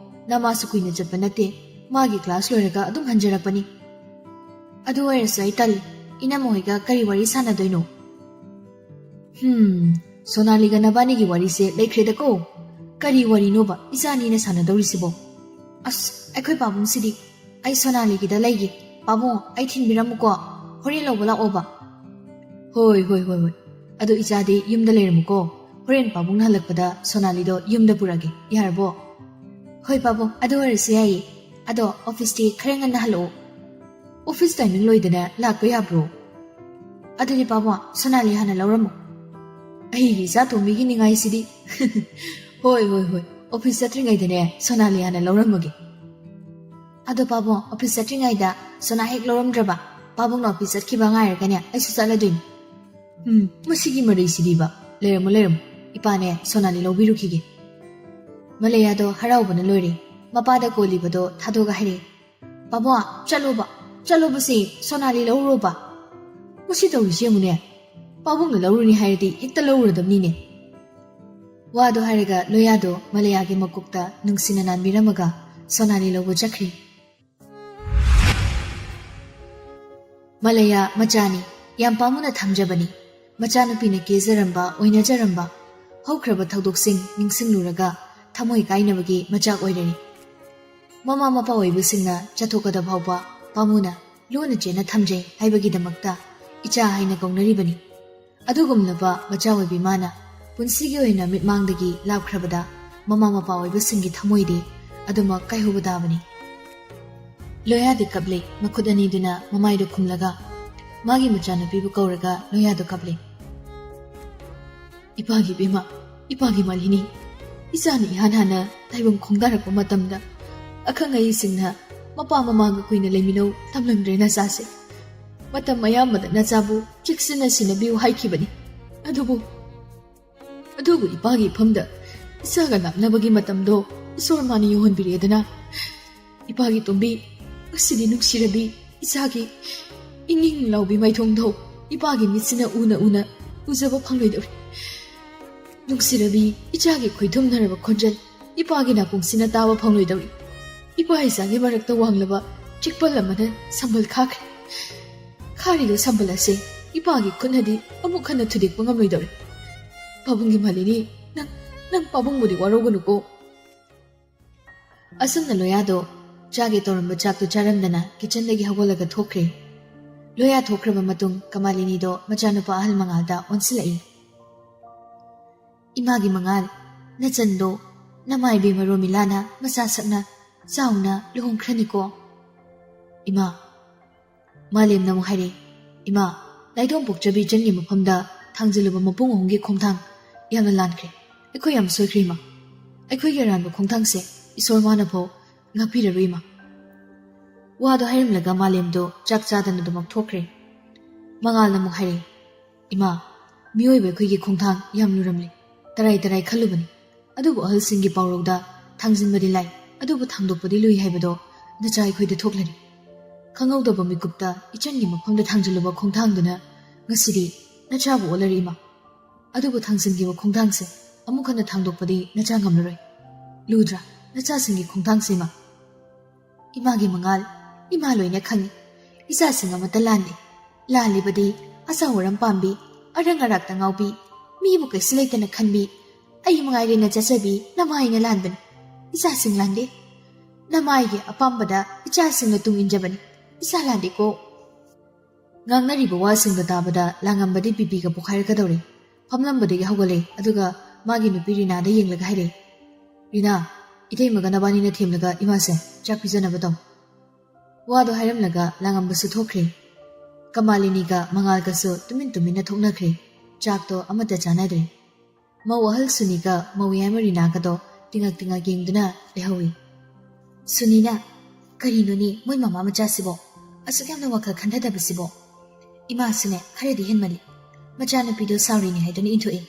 ꯅꯃꯥꯁꯨ ꯀꯨꯏꯅ ꯆꯠꯄ ꯅꯠꯇꯦ꯫ ꯃꯥꯒꯤ ꯀ꯭ꯂꯥꯁ ꯂꯣꯏꯔꯒ ꯑꯗꯨꯝ ꯍꯟꯖꯔꯛꯄꯅꯤ꯫" "ꯑꯗꯨ ꯑꯣꯏꯔꯁꯨ ꯑꯩ ꯇꯜꯂꯤ꯫ ꯏꯅꯝꯃ ꯍꯣꯏꯒ ꯀꯔꯤ ꯋꯥꯔꯤ ꯁꯥꯟꯅꯗꯣꯏꯅꯣ?" "ꯍꯝ, ꯁꯣꯅꯥꯂꯤꯒ ꯅꯕꯥꯅꯤꯒꯤ ꯋꯥꯔꯤꯁꯦ ꯂꯩꯈ꯭ꯔꯦꯗꯀꯣ꯫ ꯀꯔꯤ ꯋꯥꯔꯤꯅꯣꯕ ꯏꯆꯥ ꯑꯅꯤꯅ ꯁꯥꯟꯅꯗꯧꯔꯤꯁꯤꯕꯣ? ꯑꯁ, ꯑꯩꯈꯣꯏ ꯄꯥꯕꯨꯡꯁꯤꯗꯤ꯫ ꯑꯩ ꯁꯣꯅꯥꯂꯤꯒꯤꯗ ꯂꯩꯒꯦ꯫ ꯄꯥꯕꯨꯡ, ꯑꯩ ꯊꯤꯟꯕꯤꯔꯝꯃꯨꯀꯣ꯫ ꯍꯣꯔꯦꯟ ꯂꯧꯕ ꯂꯥꯛꯑꯣꯕ꯫" "ꯍꯣꯏ, ꯍꯣꯏ, ꯍꯣꯏ, ꯍꯣꯏ꯫ ꯑꯗꯣ ꯏꯆꯥꯗꯤ ꯌꯨꯝꯗ ꯂꯩꯔꯝꯃꯨꯀꯣ꯫ ꯍꯣꯔꯦꯟ ꯄꯥꯕꯨꯡꯅ ꯍꯜꯂꯛꯄꯗ ꯁꯣꯅꯥꯂꯤꯗꯣ ꯌꯨꯝꯗ ꯄꯨꯔꯛꯑꯒꯦ꯫ ꯌꯥꯔꯕꯣ?" "ꯍꯣꯏ ꯄꯥꯕꯨꯡ, ꯑꯗꯨ ꯑꯣꯏꯔꯁꯨ ꯌꯥꯏꯌꯦ꯫ ꯑꯗꯣ ꯑꯣꯐꯤꯁꯇꯤ ꯈꯔ ꯉꯟꯅ ꯍꯜꯂꯛꯑꯣ꯫ ꯑꯣꯐꯤꯁ ꯇꯥꯏꯃꯤꯡ ꯂꯣꯏꯗꯅ ꯂꯥꯛꯄ ꯌꯥꯕ꯭ꯔꯣ?" "ꯑꯗꯨꯗꯤ ꯄꯥꯕꯨꯡ, ꯁꯣꯅꯥꯂꯤ ꯍꯥꯟꯅ ꯂꯧꯔꯝꯃꯨ꯫" "ꯑꯩꯒꯤ ꯏꯆꯥ ꯇꯣꯝꯕꯤꯒꯤ ꯅꯤꯡꯉꯥꯏꯁꯤꯗꯤ꯫" "ꯍꯣꯏ, ꯍꯣꯏ, ꯍꯣꯏ꯫ ꯑꯣꯐꯤꯁ ꯆꯠꯇ꯭ꯔꯤꯉꯩꯗꯅꯦ ꯁꯣꯅꯥꯂꯤ ꯍꯥꯟꯅ ꯂꯧꯔꯝꯃꯒꯦ꯫" "ꯑꯗꯣ ꯄꯥꯕꯨꯡ, ꯑꯣꯐꯤꯁ ꯆꯠꯇ꯭ꯔꯤꯉꯩꯗ ꯁꯣꯅꯥ ꯍꯦꯛ ꯂꯧꯔꯝꯗ꯭ꯔꯕ, ꯄꯥꯕꯨꯡꯅ ꯑꯣꯐꯤꯁ ꯆꯠꯈꯤꯕ ꯉꯥꯏꯔꯒꯅꯦ ꯑꯩꯁꯨ ꯆꯠꯂꯗꯣꯏꯅꯤ꯫" "ꯎꯝ, ꯃꯁꯤꯒꯤ ꯃꯔꯩꯁꯤꯗꯤꯕ꯫ ꯂꯩꯔꯝꯃꯨ, ꯂꯩꯔꯝꯃꯨ꯫ ꯏꯄꯥꯅꯦ ꯁꯣꯅꯥꯂꯤ ꯂꯧꯕꯤꯔꯨꯈꯤꯒꯦ꯫" ꯃꯂꯌꯥꯗꯣ ꯍꯔꯥꯎꯕꯅ ꯂꯣꯏꯔꯦ꯫ ꯃꯄꯥꯗ ꯀꯣꯜꯂꯤꯕꯗꯣ ꯊꯥꯗꯣꯛꯑꯒ ꯍꯥꯏꯔꯛꯑꯦ, "ꯄꯥꯕꯨꯡ, ꯆꯠꯂꯣꯕ, ꯆꯠꯂꯣꯕꯁꯦ, ꯁꯣꯅꯥꯂꯤ ꯂꯧꯔꯨꯔꯣꯕ꯫" "ꯃꯁꯤ ꯇꯧꯔꯤꯁꯤ ꯌꯦꯡꯉꯨꯅꯦ, ꯄꯥꯕꯨꯡꯅ ꯂꯧꯔꯨꯅꯤ ꯍꯥꯏꯔꯗꯤ ꯍꯦꯛꯇ ꯂꯧꯔꯨꯔꯗꯕꯅꯤꯅꯦ꯫" ꯋꯥꯗꯣ ꯍꯥꯏꯔꯒ ꯂꯣꯌꯥꯗꯣ ꯃꯂꯌꯥꯒꯤ ꯃꯀꯣꯛꯇ ꯅꯨꯡꯁꯤꯅ ꯅꯥꯟꯕꯤꯔꯝꯃꯒ ꯁꯣꯅꯥꯂꯤ ꯂꯧꯕ ꯆꯠꯈ꯭ꯔꯤ꯫ ꯃꯂꯌꯥ ꯃꯆꯥꯅꯤ, ꯌꯥꯝ ꯄꯥꯝꯃꯨꯅ ꯊꯝꯖꯕꯅꯤ꯫ ꯃꯆꯥꯅꯨꯄꯤꯅ ꯀꯦꯖꯔꯝꯕ, ꯑꯣꯏꯅꯖꯔꯝꯕ, ꯍꯧꯈ꯭ꯔꯕ ꯊꯧꯗꯣꯛꯁꯤꯡ ꯅꯤꯡꯁꯤꯡꯂꯨꯔꯒ ꯊꯃꯣꯏ ꯀꯥꯏꯅꯕꯒꯤ ꯃꯆꯥꯛ ꯑꯣꯏꯔꯅꯤ꯫ ꯃꯃꯥ ꯃꯄꯥ ꯑꯣꯏꯕꯁꯤꯡꯅ ꯆꯠꯊꯣꯛꯀꯗ ꯐꯥꯎꯕ ꯄꯥꯝꯃꯨꯅ ꯂꯨꯅ ꯆꯦꯟꯅ ꯊꯝꯖꯩ ꯍꯥꯏꯕꯒꯤꯗꯃꯛꯇ ꯏꯆꯥ ꯍꯥꯏꯅ ꯀꯧꯅꯔꯤꯕꯅꯤ꯫ ꯑꯗꯨꯒꯨꯝꯂꯕ ꯃꯆꯥ ꯑꯣꯏꯕꯤ ꯃꯥꯅ ꯄꯨꯟꯁꯤꯒꯤ ꯑꯣꯏꯅ ꯃꯤꯠꯃꯥꯡꯗꯒꯤ ꯂꯥꯞꯈ꯭ꯔꯕꯗ ꯃꯃꯥ ꯃꯄꯥ ꯑꯣꯏꯕꯁꯤꯡꯒꯤ ꯊꯃꯣꯏꯗꯤ ꯑꯗꯨꯃꯛ ꯀꯥꯏꯍꯧꯕ ꯇꯥꯕꯅꯤ꯫ ꯂꯣꯌꯥꯗꯤ ꯀꯞꯂꯤ, ꯃꯈꯨꯠ ꯑꯅꯤꯗꯨꯅ ꯃꯃꯥꯏꯗ ꯈꯨꯝꯂꯒ ꯃꯥꯒꯤ ꯃꯆꯥꯅꯨꯄꯤꯕꯨ ꯀꯧꯔꯒ ꯂꯣꯌꯥꯗꯣ ꯀꯞꯂꯤ꯫ "ꯏꯄꯥꯒꯤ ꯕꯦꯝꯃ, ꯏꯄꯥꯒꯤ ꯃꯥꯂꯤꯅꯤ, ꯏꯆꯥꯅ ꯏꯍꯥꯟ ꯍꯥꯟꯅ ꯇꯥꯏꯕꯪ ꯈꯣꯡꯗꯥꯔꯛꯄ ꯃꯇꯝꯗ ꯑꯈꯪ ꯑꯍꯩꯁꯤꯡꯅ ꯃꯄꯥ ꯃꯃꯥꯒ ꯀꯨꯏꯅ ꯂꯩꯃꯤꯟꯅꯧ ꯇꯝꯂꯝꯗ꯭ꯔꯦ ꯅꯆꯥꯁꯦ꯫ ꯃꯇꯝ ꯑꯌꯥꯝꯕꯗ ꯅꯆꯥꯕꯨ ꯆꯦꯛꯁꯤꯟꯅ ꯁꯤꯟꯅꯕꯤꯌꯨ ꯍꯥꯏꯈꯤꯕꯅꯤ꯫ ꯑꯗꯨꯕꯨ, ꯑꯗꯨꯕꯨ ꯏꯄꯥꯒꯤ ꯏꯐꯝꯗ ꯏꯆꯥꯒ ꯂꯥꯞꯅꯕꯒꯤ ꯃꯇꯝꯗꯣ ꯏꯁꯣꯔ ꯃꯥꯅ ꯌꯧꯍꯟꯕꯤꯔꯦꯗꯅ꯫ ꯏꯄꯥꯒꯤ ꯇꯣꯝꯕꯤ, ꯉꯁꯤꯗꯤ ꯅꯨꯡꯁꯤꯔꯕꯤ ꯏꯆꯥꯒꯤ ꯏꯪ ꯏꯪ ꯂꯥꯎꯕꯤ ꯃꯥꯏꯊꯣꯡꯗꯣ ꯏꯄꯥꯒꯤ ꯃꯤꯠꯁꯤꯅ ꯎꯅ ꯎꯅ ꯎꯖꯕ ꯐꯪꯂꯣꯏꯗꯧꯔꯤ꯫ ꯅꯨꯡꯁꯤꯔꯕꯤ ꯏꯆꯥꯒꯤ ꯈꯣꯏꯊꯨꯝꯅꯔꯕ ꯈꯣꯟꯖꯦꯜ ꯏꯄꯥꯒꯤ ꯅꯥꯀꯣꯡꯁꯤꯅ ꯇꯥꯕ ꯐꯪꯂꯣꯏꯗꯧꯔꯤ꯫ ꯏꯄꯥ ꯏꯆꯥꯒꯤ ꯃꯔꯛꯇ ꯋꯥꯡꯂꯕ ꯆꯤꯛꯄꯜ ꯑꯃꯅ ꯁꯝꯕꯜ ꯈꯥꯈ꯭ꯔꯦ꯫ ꯈꯥꯔꯤꯕ ꯁꯝꯕꯜ ꯑꯁꯤ ꯏꯄꯥꯒꯤ ꯈꯨꯠꯅꯗꯤ ꯑꯃꯨꯛ ꯍꯟꯅ ꯊꯨꯗꯦꯛꯄ ꯉꯝꯂꯣꯏꯗꯧꯔꯤ꯫ ꯄꯥꯕꯨꯡꯒꯤ ꯃꯥꯂꯤꯅꯤ, ꯅꯪ, ꯅꯪ ꯄꯥꯕꯨꯡꯕꯨꯗꯤ ꯋꯥꯔꯧꯒꯅꯨꯀꯣ꯫" ꯑꯁꯨꯝꯅ ꯂꯣꯌꯥꯗꯣ ꯆꯥꯒꯦ ꯇꯧꯔꯝꯕ ꯆꯥꯛꯇꯣ ꯆꯥꯔꯝꯗꯅ ꯀꯤꯆꯟꯗꯒꯤ ꯍꯧꯒꯠꯂꯒ ꯊꯣꯛꯈ꯭ꯔꯦ꯫ ꯂꯣꯌꯥ ꯊꯣꯛꯈ꯭ꯔꯕ ꯃꯇꯨꯡ ꯀꯃꯥꯂꯤꯅꯤꯗꯣ ꯃꯆꯥꯅꯨꯄꯥ ꯑꯍꯜ ꯃꯉꯥꯜꯗ ꯑꯣꯟꯁꯤꯜꯂꯛꯏ꯫ "ꯏꯃꯥꯒꯤ ꯃꯉꯥꯜ, ꯅꯆꯟꯗꯣ ꯅꯃꯥ ꯏꯕꯦꯝꯃ ꯔꯣꯃꯤꯂꯥꯅ ꯃꯆꯥ ꯁꯛꯅ ꯆꯥꯎꯅ ꯂꯨꯍꯣꯡꯈ꯭ꯔꯅꯤꯀꯣ꯫" "ꯏꯃꯥ꯫" ꯃꯥꯂꯦꯝꯅ ꯑꯃꯨꯛ ꯍꯥꯏꯔꯛꯏ, "ꯏꯃꯥ, ꯂꯥꯏꯗꯣꯝ ꯄꯣꯛꯆꯕꯤ ꯏꯆꯟꯒꯤ ꯃꯐꯝꯗ ꯊꯥꯡꯖꯤꯜꯂꯨꯕ ꯃꯄꯨꯡ ꯑꯍꯨꯝꯒꯤ ꯈꯣꯡꯊꯥꯡ ꯌꯥꯝꯅ ꯂꯥꯟꯈ꯭ꯔꯦ꯫ ꯑꯩꯈꯣꯏ ꯌꯥꯝ ꯁꯣꯏꯈ꯭ꯔꯦ ꯏꯃꯥ꯫ ꯑꯩꯈꯣꯏꯒꯤ ꯑꯔꯥꯟꯕ ꯈꯣꯡꯊꯥꯡꯁꯦ ꯏꯁꯣꯔ ꯃꯥꯅ ꯐꯥꯎ ꯉꯥꯛꯄꯤꯔꯔꯣꯏ ꯏꯃꯥ꯫" ꯋꯥꯗꯣ ꯍꯥꯏꯔꯝꯂꯒ ꯃꯥꯂꯦꯝꯗꯣ ꯆꯥꯛ ꯆꯥꯗꯅ ꯑꯗꯨꯃꯛ ꯊꯣꯛꯈ꯭ꯔꯦ꯫ ꯃꯉꯥꯜꯅ ꯑꯃꯨꯛ ꯍꯥꯏꯔꯛꯏ, "ꯏꯃꯥ, ꯃꯤꯑꯣꯏꯕ ꯑꯩꯈꯣꯏꯒꯤ ꯈꯣꯡꯊꯥꯡ ꯌꯥꯝ ꯂꯨꯔꯝꯂꯦ꯫ ꯇꯔꯥꯏ ꯇꯔꯥꯏ ꯈꯜꯂꯨꯕꯅꯤ꯫ ꯑꯗꯨꯕꯨ ꯑꯍꯜꯁꯤꯡꯒꯤ ꯄꯥꯎꯔꯧꯗ ꯊꯥꯡꯖꯤꯟꯕꯗꯤ ꯂꯥꯏ, ꯑꯗꯨꯕꯨ ꯊꯥꯡꯗꯣꯛꯄꯗꯤ ꯂꯨꯏ ꯍꯥꯏꯕꯗꯣ ꯅꯆꯥ ꯑꯩꯈꯣꯏꯗ ꯊꯣꯛꯂꯔꯤ꯫ ꯈꯪꯍꯧꯗꯕ ꯃꯤꯀꯨꯞꯇ ꯏꯆꯟꯒꯤ ꯃꯐꯝꯗ ꯊꯥꯡꯖꯤꯜꯂꯨꯕ ꯈꯣꯡꯊꯥꯡꯗꯨꯅ ꯉꯁꯤꯗꯤ ꯅꯆꯥꯕꯨ ꯑꯣꯠꯂꯔꯤ ꯏꯃꯥ꯫ ꯑꯗꯨꯕꯨ ꯊꯥꯡꯖꯤꯟꯈꯤꯕ ꯈꯣꯡꯊꯥꯡꯁꯦ ꯑꯃꯨꯛ ꯍꯟꯅ ꯊꯥꯡꯗꯣꯛꯄꯗꯤ ꯅꯆꯥ ꯉꯝꯂꯔꯣꯏ꯫ ꯂꯨꯗ꯭ꯔꯥ ꯅꯆꯥꯁꯤꯡꯒꯤ ꯈꯣꯡꯊꯥꯡꯁꯤꯃ? ꯏꯃꯥꯒꯤ ꯃꯉꯥꯜ, ꯏꯃꯥ ꯂꯣꯏꯅ ꯈꯪꯏ꯫ ꯏꯆꯥꯁꯤꯡ ꯑꯃꯠꯇ ꯂꯥꯟꯗꯦ꯫ ꯂꯥꯜꯂꯤꯕꯗꯤ ꯑꯆꯥ ꯑꯔꯥꯛ ꯄꯥꯝꯕꯤ, ꯑꯔꯪ ꯑꯔꯥꯛꯇ ꯉꯥꯎꯕꯤ, ꯃꯤꯕꯨ ꯀꯩꯁꯨ ꯂꯩꯇꯅ ꯈꯟꯕꯤ, ꯑꯩ ꯃꯉꯥꯏꯔꯦꯅ ꯆꯠꯆꯕꯤ ꯅꯃꯥꯏꯅ ꯂꯥꯟꯕꯅꯤ꯫ ꯏꯆꯥꯁꯤꯡ ꯂꯥꯟꯗꯦ꯫ ꯅꯃꯥꯏꯒꯤ ꯑꯄꯥꯝꯕꯗ ꯏꯆꯥꯁꯤꯡꯅ ꯇꯨꯡ ꯏꯟꯖꯕꯅꯤ꯫ ꯏꯆꯥ ꯂꯥꯟꯗꯦꯀꯣ꯫ ꯉꯥꯡꯅꯔꯤꯕ ꯋꯥꯁꯤꯡꯗꯣ ꯇꯥꯕꯗ ꯂꯥꯡꯉꯝꯕꯗꯤ ꯕꯤꯄꯤꯒ ꯄꯣꯛꯈꯥꯏꯔꯛꯀꯗꯧꯔꯦ꯫ ꯐꯝꯂꯝꯕꯗꯒꯤ ꯍꯧꯒꯠꯂꯦ, ꯑꯗꯨꯒ ꯃꯥꯒꯤ ꯅꯨꯄꯤ ꯔꯤꯅꯥꯗ ꯌꯦꯡꯂꯒ ꯍꯥꯏꯔꯛꯑꯦ, "ꯔꯤꯅꯥ, ꯏꯇꯩꯃꯒ ꯅꯕꯥꯅꯤꯅ ꯊꯦꯝꯂꯒ ꯏꯃꯥꯁꯦ ꯆꯥꯛ ꯄꯤꯖꯅꯕ ꯇꯧ꯫" ꯋꯥꯗꯣ ꯍꯥꯏꯔꯝꯂꯒ ꯂꯥꯡꯉꯝꯕꯁꯨ ꯊꯣꯛꯈ꯭ꯔꯦ꯫ ꯀꯃꯥꯂꯤꯅꯤꯒ ꯃꯉꯥꯜꯒꯁꯨ ꯇꯨꯃꯤꯟ ꯇꯨꯃꯤꯟꯅ ꯊꯣꯛꯅꯈ꯭ꯔꯦ꯫ ꯆꯥꯛꯇꯣ ꯑꯃꯠꯇ ꯆꯥꯅꯗ꯭ꯔꯦ꯫ ꯃꯧ ꯑꯍꯜ ꯁꯨꯅꯤꯒ ꯃꯧ ꯌꯥꯏꯃ ꯔꯤꯅꯥꯒꯗꯣ ꯇꯤꯉꯛ ꯇꯤꯉꯛ ꯌꯦꯡꯗꯨꯅ ꯂꯩꯍꯧꯏ꯫ ꯁꯨꯅꯤꯅ, "ꯀꯔꯤꯅꯣꯅꯦ ꯃꯣꯏ ꯃꯃꯥ ꯃꯆꯥꯁꯤꯕꯣ? ꯑꯁꯨꯛ ꯌꯥꯝꯅ ꯋꯥꯈꯜ ꯈꯟꯊꯗꯕꯁꯤꯕꯣ? ꯏꯃꯥꯁꯨꯅꯦ ꯈꯔꯗꯤ ꯍꯦꯟꯃꯜꯂꯤ꯫ ꯃꯆꯥꯅꯨꯄꯤꯗꯣ ꯁꯥꯎꯔꯤꯅꯤ ꯍꯥꯏꯗꯨꯅ ꯏꯟꯊꯣꯛꯏ꯫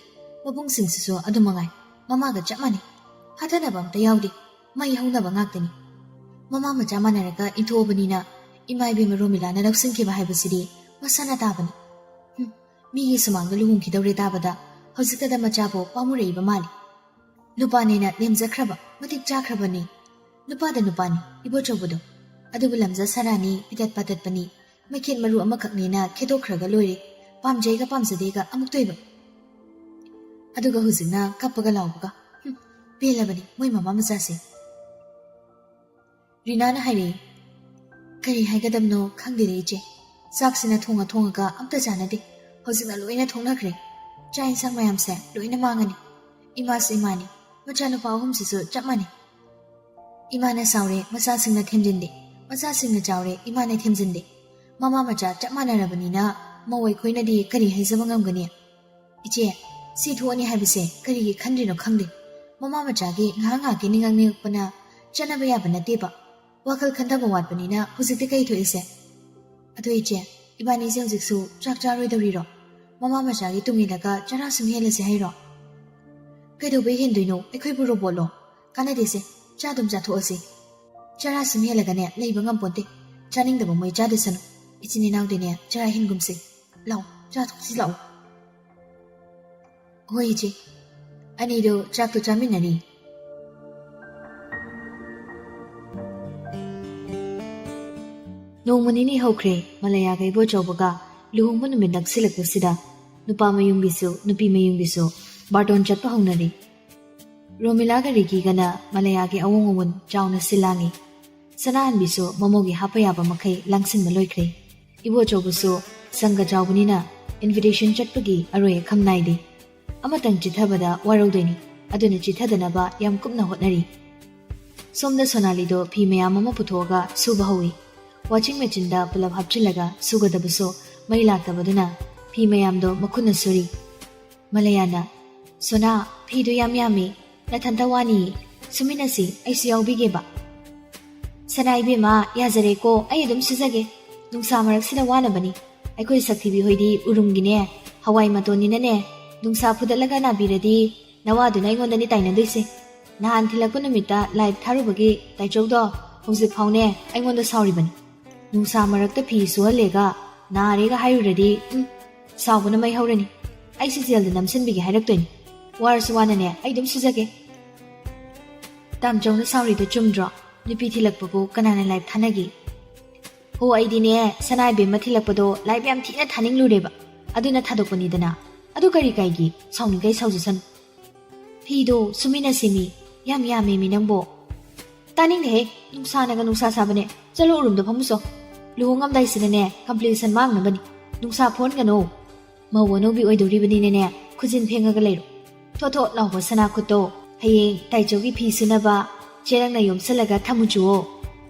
ꯃꯕꯨꯡꯁꯤꯡꯁꯤꯁꯨ ꯑꯗꯨ ꯃꯉꯥꯏ꯫ ꯃꯃꯥꯒ ꯆꯞ ꯃꯥꯟꯅꯩ꯫ ꯍꯥꯊꯅꯕ ꯑꯝꯇ ꯌꯥꯎꯗꯦ꯫ ꯃꯩ ꯍꯧꯅꯕ ꯉꯥꯛꯇꯅꯤ꯫ ꯃꯃꯥ ꯃꯆꯥ ꯃꯥꯟꯅꯔꯒ ꯏꯟꯊꯣꯛꯑꯕꯅꯤꯅ ꯏꯃꯥ ꯏꯕꯦꯝꯃ ꯔꯣꯃꯤꯂꯥꯅ ꯂꯧꯁꯤꯟꯈꯤꯕ ꯍꯥꯏꯕꯁꯤꯗꯤ ꯃꯁꯥꯅ ꯇꯥꯕꯅꯤ꯫ ꯍꯨꯝ, ꯃꯤꯒꯤ ꯁꯨꯃꯥꯡꯗ ꯂꯨꯍꯣꯡꯈꯤꯗꯧꯔꯦ ꯇꯥꯕꯗ ꯍꯧꯖꯤꯛꯇꯗ ꯃꯆꯥꯕꯨ ꯄꯥꯝꯃꯨꯔꯛꯏꯕ ꯃꯥꯜꯂꯤ꯫ ꯅꯨꯄꯥꯅꯦꯅ ꯂꯦꯝꯖꯈ꯭ꯔꯕ, ꯃꯇꯤꯛ ꯆꯥꯈ꯭ꯔꯕꯅꯤ꯫ ꯅꯨꯄꯥꯗ ꯅꯨꯄꯥꯅꯤ, ꯏꯕꯣꯆꯧꯕꯗꯣ꯫ ꯑꯗꯨꯕꯨ ꯂꯝꯖ ꯁꯥꯔꯥꯅꯤ, ꯐꯤꯇꯠ ꯄꯥꯇꯠꯄꯅꯤ, ꯃꯩꯈꯦꯠ ꯃꯔꯨ ꯑꯃꯈꯛꯅꯦꯅ ꯈꯦꯗꯣꯛꯈ꯭ꯔꯒ ꯂꯣꯏꯔꯦ꯫ ꯄꯥꯝꯖꯩꯒ ꯄꯥꯝꯖꯗꯦꯒ ꯑꯃꯨꯛ ꯇꯣꯏꯕ꯫ ꯑꯗꯨꯒ ꯍꯧꯖꯤꯛꯅ ꯀꯞꯄꯒ ꯂꯥꯎꯕꯒ꯫ ꯍꯨꯝ, ꯄꯦꯜꯂꯕꯅꯤ ꯃꯣꯏ ꯃꯃꯥ ꯃꯆꯥꯁꯦ꯫" ꯔꯤꯅꯥꯅ ꯍꯥꯏꯔꯛꯏ, "ꯀꯔꯤ ꯍꯥꯏꯒꯗꯕꯅꯣ ꯈꯪꯗꯦꯗ ꯏꯆꯦ꯫ ꯆꯥꯛꯁꯤꯅ ꯊꯣꯡꯉ ꯊꯣꯡꯉꯒ ꯑꯝꯇ ꯆꯥꯅꯗꯦ꯫ ꯍꯧꯖꯤꯛꯅ ꯂꯣꯏꯅ ꯊꯣꯛꯅꯈ꯭ꯔꯦ꯫ ꯆꯥꯛ ꯏꯟꯁꯥꯡ ꯃꯌꯥꯝꯁꯦ ꯂꯣꯏꯅ ꯃꯥꯡꯉꯅꯤ꯫ ꯏꯃꯥꯁꯨ ꯏꯃꯥꯅꯤ, ꯃꯆꯥꯅꯨꯄꯥ ꯑꯍꯨꯝꯁꯤꯁꯨ ꯆꯞ ꯃꯥꯟꯅꯩ꯫ ꯏꯃꯥꯅ ꯁꯥꯎꯔꯦ, ꯃꯆꯥꯁꯤꯡꯅ ꯊꯦꯝꯖꯤꯟꯗꯦ꯫ ꯃꯆꯥꯁꯤꯡꯅ ꯆꯥꯎꯔꯦ, ꯏꯃꯥꯅ ꯊꯦꯝꯖꯤꯟꯗꯦ꯫ ꯃꯃꯥ ꯃꯆꯥ ꯆꯞ ꯃꯥꯟꯅꯔꯕꯅꯤꯅ ꯃꯧ ꯑꯩꯈꯣꯏꯅꯗꯤ ꯀꯔꯤ ꯍꯥꯏꯖꯕ ꯉꯝꯒꯅꯤ? ꯏꯆꯦ, ꯁꯤ ꯊꯣꯛꯑꯅꯤ ꯍꯥꯏꯕꯁꯦ ꯀꯔꯤꯒꯤ ꯈꯟꯗ꯭ꯔꯤꯅꯣ ꯈꯪꯗꯦ꯫ ꯃꯃꯥ ꯃꯆꯥꯒꯤ ꯉꯥꯏꯍꯥꯛ ꯉꯥꯏꯍꯥꯛꯀꯤ ꯅꯤꯡꯉꯛ ꯅꯤꯡꯉꯛꯄꯅ ꯆꯠꯅꯕ ꯌꯥꯕ ꯅꯠꯇꯦꯕ꯫ ꯋꯥꯈꯜ ꯈꯟꯊꯕ ꯋꯥꯠꯄꯅꯤꯅ ꯍꯧꯖꯤꯛꯇꯤ ꯀꯩ ꯊꯣꯛꯏꯁꯦ? ꯑꯗꯣ ꯏꯆꯦ, ꯏꯕꯥꯅꯤꯁꯦ ꯍꯧꯖꯤꯛꯁꯨ ꯆꯥꯛ ꯆꯥꯔꯣꯏꯗꯧꯔꯤꯔꯣ? ꯃꯃꯥ ꯃꯆꯥꯒꯤ ꯇꯨꯡ ꯏꯜꯂꯒ ꯆꯔꯥ ꯁꯨꯝ ꯍꯦꯜꯂꯁꯦ ꯍꯥꯏꯔꯣ? ꯀꯩꯗꯧꯕꯩ ꯍꯦꯟꯗꯣꯏꯅꯣ? ꯑꯩꯈꯣꯏꯕꯨ ꯔꯣꯕꯣꯠꯂꯣ? ꯀꯥꯟꯅꯗꯦꯁꯦ, ꯆꯥ ꯑꯗꯨꯝ ꯆꯥꯊꯣꯛꯑꯁꯤ꯫ ꯆꯔꯥ ꯁꯨꯝ ꯍꯦꯜꯂꯒꯅꯦ ꯂꯩꯕ ꯉꯝꯄꯣꯟꯇꯦ꯫ ꯆꯥꯅꯤꯡꯗꯕ ꯃꯣꯏ ꯆꯥꯗꯁꯅꯨ꯫ ꯏꯆꯤꯟ ꯏꯅꯥꯎꯗꯤꯅꯦ ꯆꯔꯥ ꯍꯦꯟꯒꯨꯝꯁꯤ꯫ ꯂꯥꯛꯑꯣ, ꯆꯥ ꯊꯣꯛꯁꯤ ꯂꯥꯛꯑꯣ꯫ ꯍꯣꯏ ꯏꯆꯦ꯫ ꯑꯅꯤꯗꯨ ꯆꯥꯛꯇꯨ ꯆꯥꯃꯤꯟꯅꯔꯤ꯫ ꯅꯣꯡꯃ ꯅꯤꯅꯤ ꯍꯧꯈ꯭ꯔꯦ꯫ ꯃꯂꯌꯥꯒ ꯏꯕꯣꯆꯧꯕꯒ ꯂꯨꯍꯣꯡꯕ ꯅꯨꯃꯤꯠ ꯅꯛꯁꯤꯜꯂꯛꯄꯁꯤꯗ ꯅꯨꯄꯥ ꯃꯌꯨꯝꯒꯤꯁꯨ ꯅꯨꯄꯤ ꯃꯌꯨꯝꯒꯤꯁꯨ ꯕꯥꯔꯇꯣꯟ ꯆꯠꯄ ꯍꯧꯅꯔꯤ꯫ ꯔꯣꯃꯤꯂꯥꯒ ꯔꯤꯀꯤꯒꯅ ꯃꯂꯌꯥꯒꯤ ꯑꯑꯣꯟ ꯑꯑꯣꯟ ꯆꯥꯎꯅ ꯁꯤꯜꯂꯥꯡꯉꯤ꯫ ꯁꯅꯥꯍꯟꯕꯤꯁꯨ ꯃꯃꯧꯒꯤ ꯍꯥꯞꯄ ꯌꯥꯕ ꯃꯈꯩ ꯂꯥꯡꯁꯤꯟꯕ ꯂꯣꯏꯈ꯭ꯔꯦ꯫ ꯏꯕꯣꯆꯧꯕꯁꯨ ꯁꯪꯒ ꯆꯥꯎꯕꯅꯤꯅ invitation ꯆꯠꯄꯒꯤ ꯑꯔꯣꯏ ꯑꯈꯝ ꯅꯥꯏꯗꯦ꯫ ꯑꯃꯇꯪ ꯆꯤꯠꯊꯕꯗ ꯋꯥꯔꯧꯗꯣꯏꯅꯤ, ꯑꯗꯨꯅ ꯆꯤꯠꯊꯗꯅꯕ ꯌꯥꯝ ꯀꯨꯞꯅ ꯍꯣꯠꯅꯔꯤ꯫ ꯁꯣꯝꯗ ꯁꯣꯅꯥꯂꯤꯗꯣ ꯐꯤ ꯃꯌꯥꯝ ꯑꯃ ꯄꯨꯊꯣꯛꯑꯒ ꯁꯨꯕ ꯍꯧꯏ꯫ Washing machineꯗ ꯄꯨꯂꯞ ꯍꯥꯞꯆꯤꯜꯂꯒ ꯁꯨꯒꯗꯕꯁꯨ ꯃꯩ ꯂꯥꯛꯇꯕꯗꯨꯅ ꯐꯤ ꯃꯌꯥꯝꯗꯣ ꯃꯈꯨꯠꯅ ꯁꯨꯔꯤ꯫ ꯃꯂꯌꯥꯅ, "ꯁꯣꯅꯥ, ꯐꯤꯗꯨ ꯌꯥꯝ ꯌꯥꯝꯃꯤ, ꯅꯊꯟꯇ ꯋꯥꯅꯤ, ꯁꯨꯃꯤꯟꯅꯁꯤ, ꯑꯩꯁꯨ ꯌꯥꯎꯕꯤꯒꯦꯕ꯫" "ꯁꯅꯥ ꯏꯕꯦꯝꯃ, ꯌꯥꯖꯔꯦꯀꯣ, ꯑꯩ ꯑꯗꯨꯝ ꯁꯨꯖꯒꯦ꯫ ꯅꯨꯡꯁꯥ ꯃꯔꯛꯁꯤꯗ ꯋꯥꯅꯕꯅꯤ꯫ ꯑꯩꯈꯣꯏ ꯁꯛꯊꯤꯕꯤ ꯍꯣꯏꯗꯤ ꯎꯔꯨꯝꯒꯤꯅꯦ, ꯍꯋꯥꯏ ꯃꯇꯣꯟꯅꯤꯅꯅꯦ, ꯅꯨꯡꯁꯥ ꯐꯨꯗꯠꯂꯒ ꯅꯥꯕꯤꯔꯗꯤ ꯅꯋꯥꯗꯨꯅ ꯑꯩꯉꯣꯟꯗꯅꯤ ꯇꯥꯏꯅꯗꯣꯏꯁꯦ꯫ ꯅꯍꯥꯟ ꯊꯤꯜꯂꯛꯄ ꯅꯨꯃꯤꯠꯇ live ꯊꯥꯔꯨꯕꯒꯤ ꯇꯥꯏꯆꯧꯗꯣ ꯍꯧꯖꯤꯛ ꯐꯥꯎꯅꯦ ꯑꯩꯉꯣꯟꯗ ꯁꯥꯎꯔꯤꯕꯅꯤ꯫ ꯅꯨꯡꯁꯥ ꯃꯔꯛꯇ ꯐꯤ ꯁꯨꯍꯜꯂꯦꯒ ꯅꯥꯔꯦꯒ ꯍꯥꯏꯔꯨꯔꯗꯤ, ꯎꯝ, ꯁꯥꯎꯕꯅ ꯃꯩ ꯍꯧꯔꯅꯤ꯫ ꯑꯩꯁꯦ jailꯗ ꯅꯝꯁꯤꯟꯕꯤꯒꯦ ꯍꯥꯏꯔꯛꯇꯣꯏꯅꯤ꯫ ꯋꯥꯔꯁꯨ ꯋꯥꯅꯅꯦ ꯑꯩ ꯑꯗꯨꯝ ꯁꯨꯖꯒꯦ꯫" ꯇꯥꯝꯆꯧꯅ ꯁꯥꯎꯔꯤꯗꯣ ꯆꯨꯝꯗ꯭ꯔꯣ? ꯅꯨꯄꯤ ꯊꯤꯜꯂꯛꯄꯕꯨ ꯀꯅꯥꯅ live ꯊꯥꯅꯒꯦ? ꯍꯣ, ꯑꯩꯗꯤꯅꯦ, ꯁꯅꯥ ꯏꯕꯦꯝꯃ ꯊꯤꯜꯂꯛꯄꯗꯣ live ꯌꯥꯝ ꯊꯤꯅ ꯊꯥꯅꯤꯡꯂꯨꯔꯦꯕ꯫ ꯑꯗꯨꯅ ꯊꯥꯗꯣꯛꯄꯅꯤꯗꯅ꯫ ꯑꯗꯨ ꯀꯔꯤ ꯀꯥꯏꯒꯦ? ꯁꯥꯎꯅꯤꯡꯈꯩ ꯁꯥꯎꯖꯁꯅꯨ꯫ "ꯐꯤꯗꯣ ꯁꯨꯃꯤꯟꯅꯁꯤꯃꯤ, ꯌꯥꯝ ꯌꯥꯝꯃꯦꯃꯤ ꯅꯪꯕꯣ꯫" "ꯇꯥꯅꯤꯡꯗꯦꯍꯦ, ꯅꯨꯡꯁꯥꯅꯒ ꯅꯨꯡꯁꯥ ꯁꯥꯕꯅꯦ꯫ ꯆꯠꯂꯣ ꯎꯔꯨꯝꯗ ꯐꯝꯃꯨꯆꯣ꯫ ꯂꯨꯍꯣꯡꯉꯝꯗꯥꯏꯁꯤꯗꯅꯦ complexion ꯃꯥꯡꯅꯕꯅꯤ꯫ ꯅꯨꯡꯁꯥ ꯐꯣꯟꯒꯅꯣ꯫ ꯃꯧ ꯑꯅꯧꯕꯤ ꯑꯣꯏꯗꯧꯔꯤꯕꯅꯤꯅꯅꯦ, ꯈꯨꯖꯤꯟ ꯐꯦꯡꯉꯒ ꯂꯩꯔꯣ꯫ ꯊꯣꯠ ꯊꯣꯠ ꯂꯥꯎꯕ ꯁꯅꯥ ꯈꯨꯠꯇꯣ ꯍꯌꯦꯡ ꯇꯥꯏꯆꯧꯒꯤ ꯐꯤ ꯁꯨꯅꯕ ꯆꯦꯔꯪꯅ ꯌꯣꯝꯁꯜꯂꯒ ꯊꯝꯃꯨꯆꯨꯑꯣ꯫"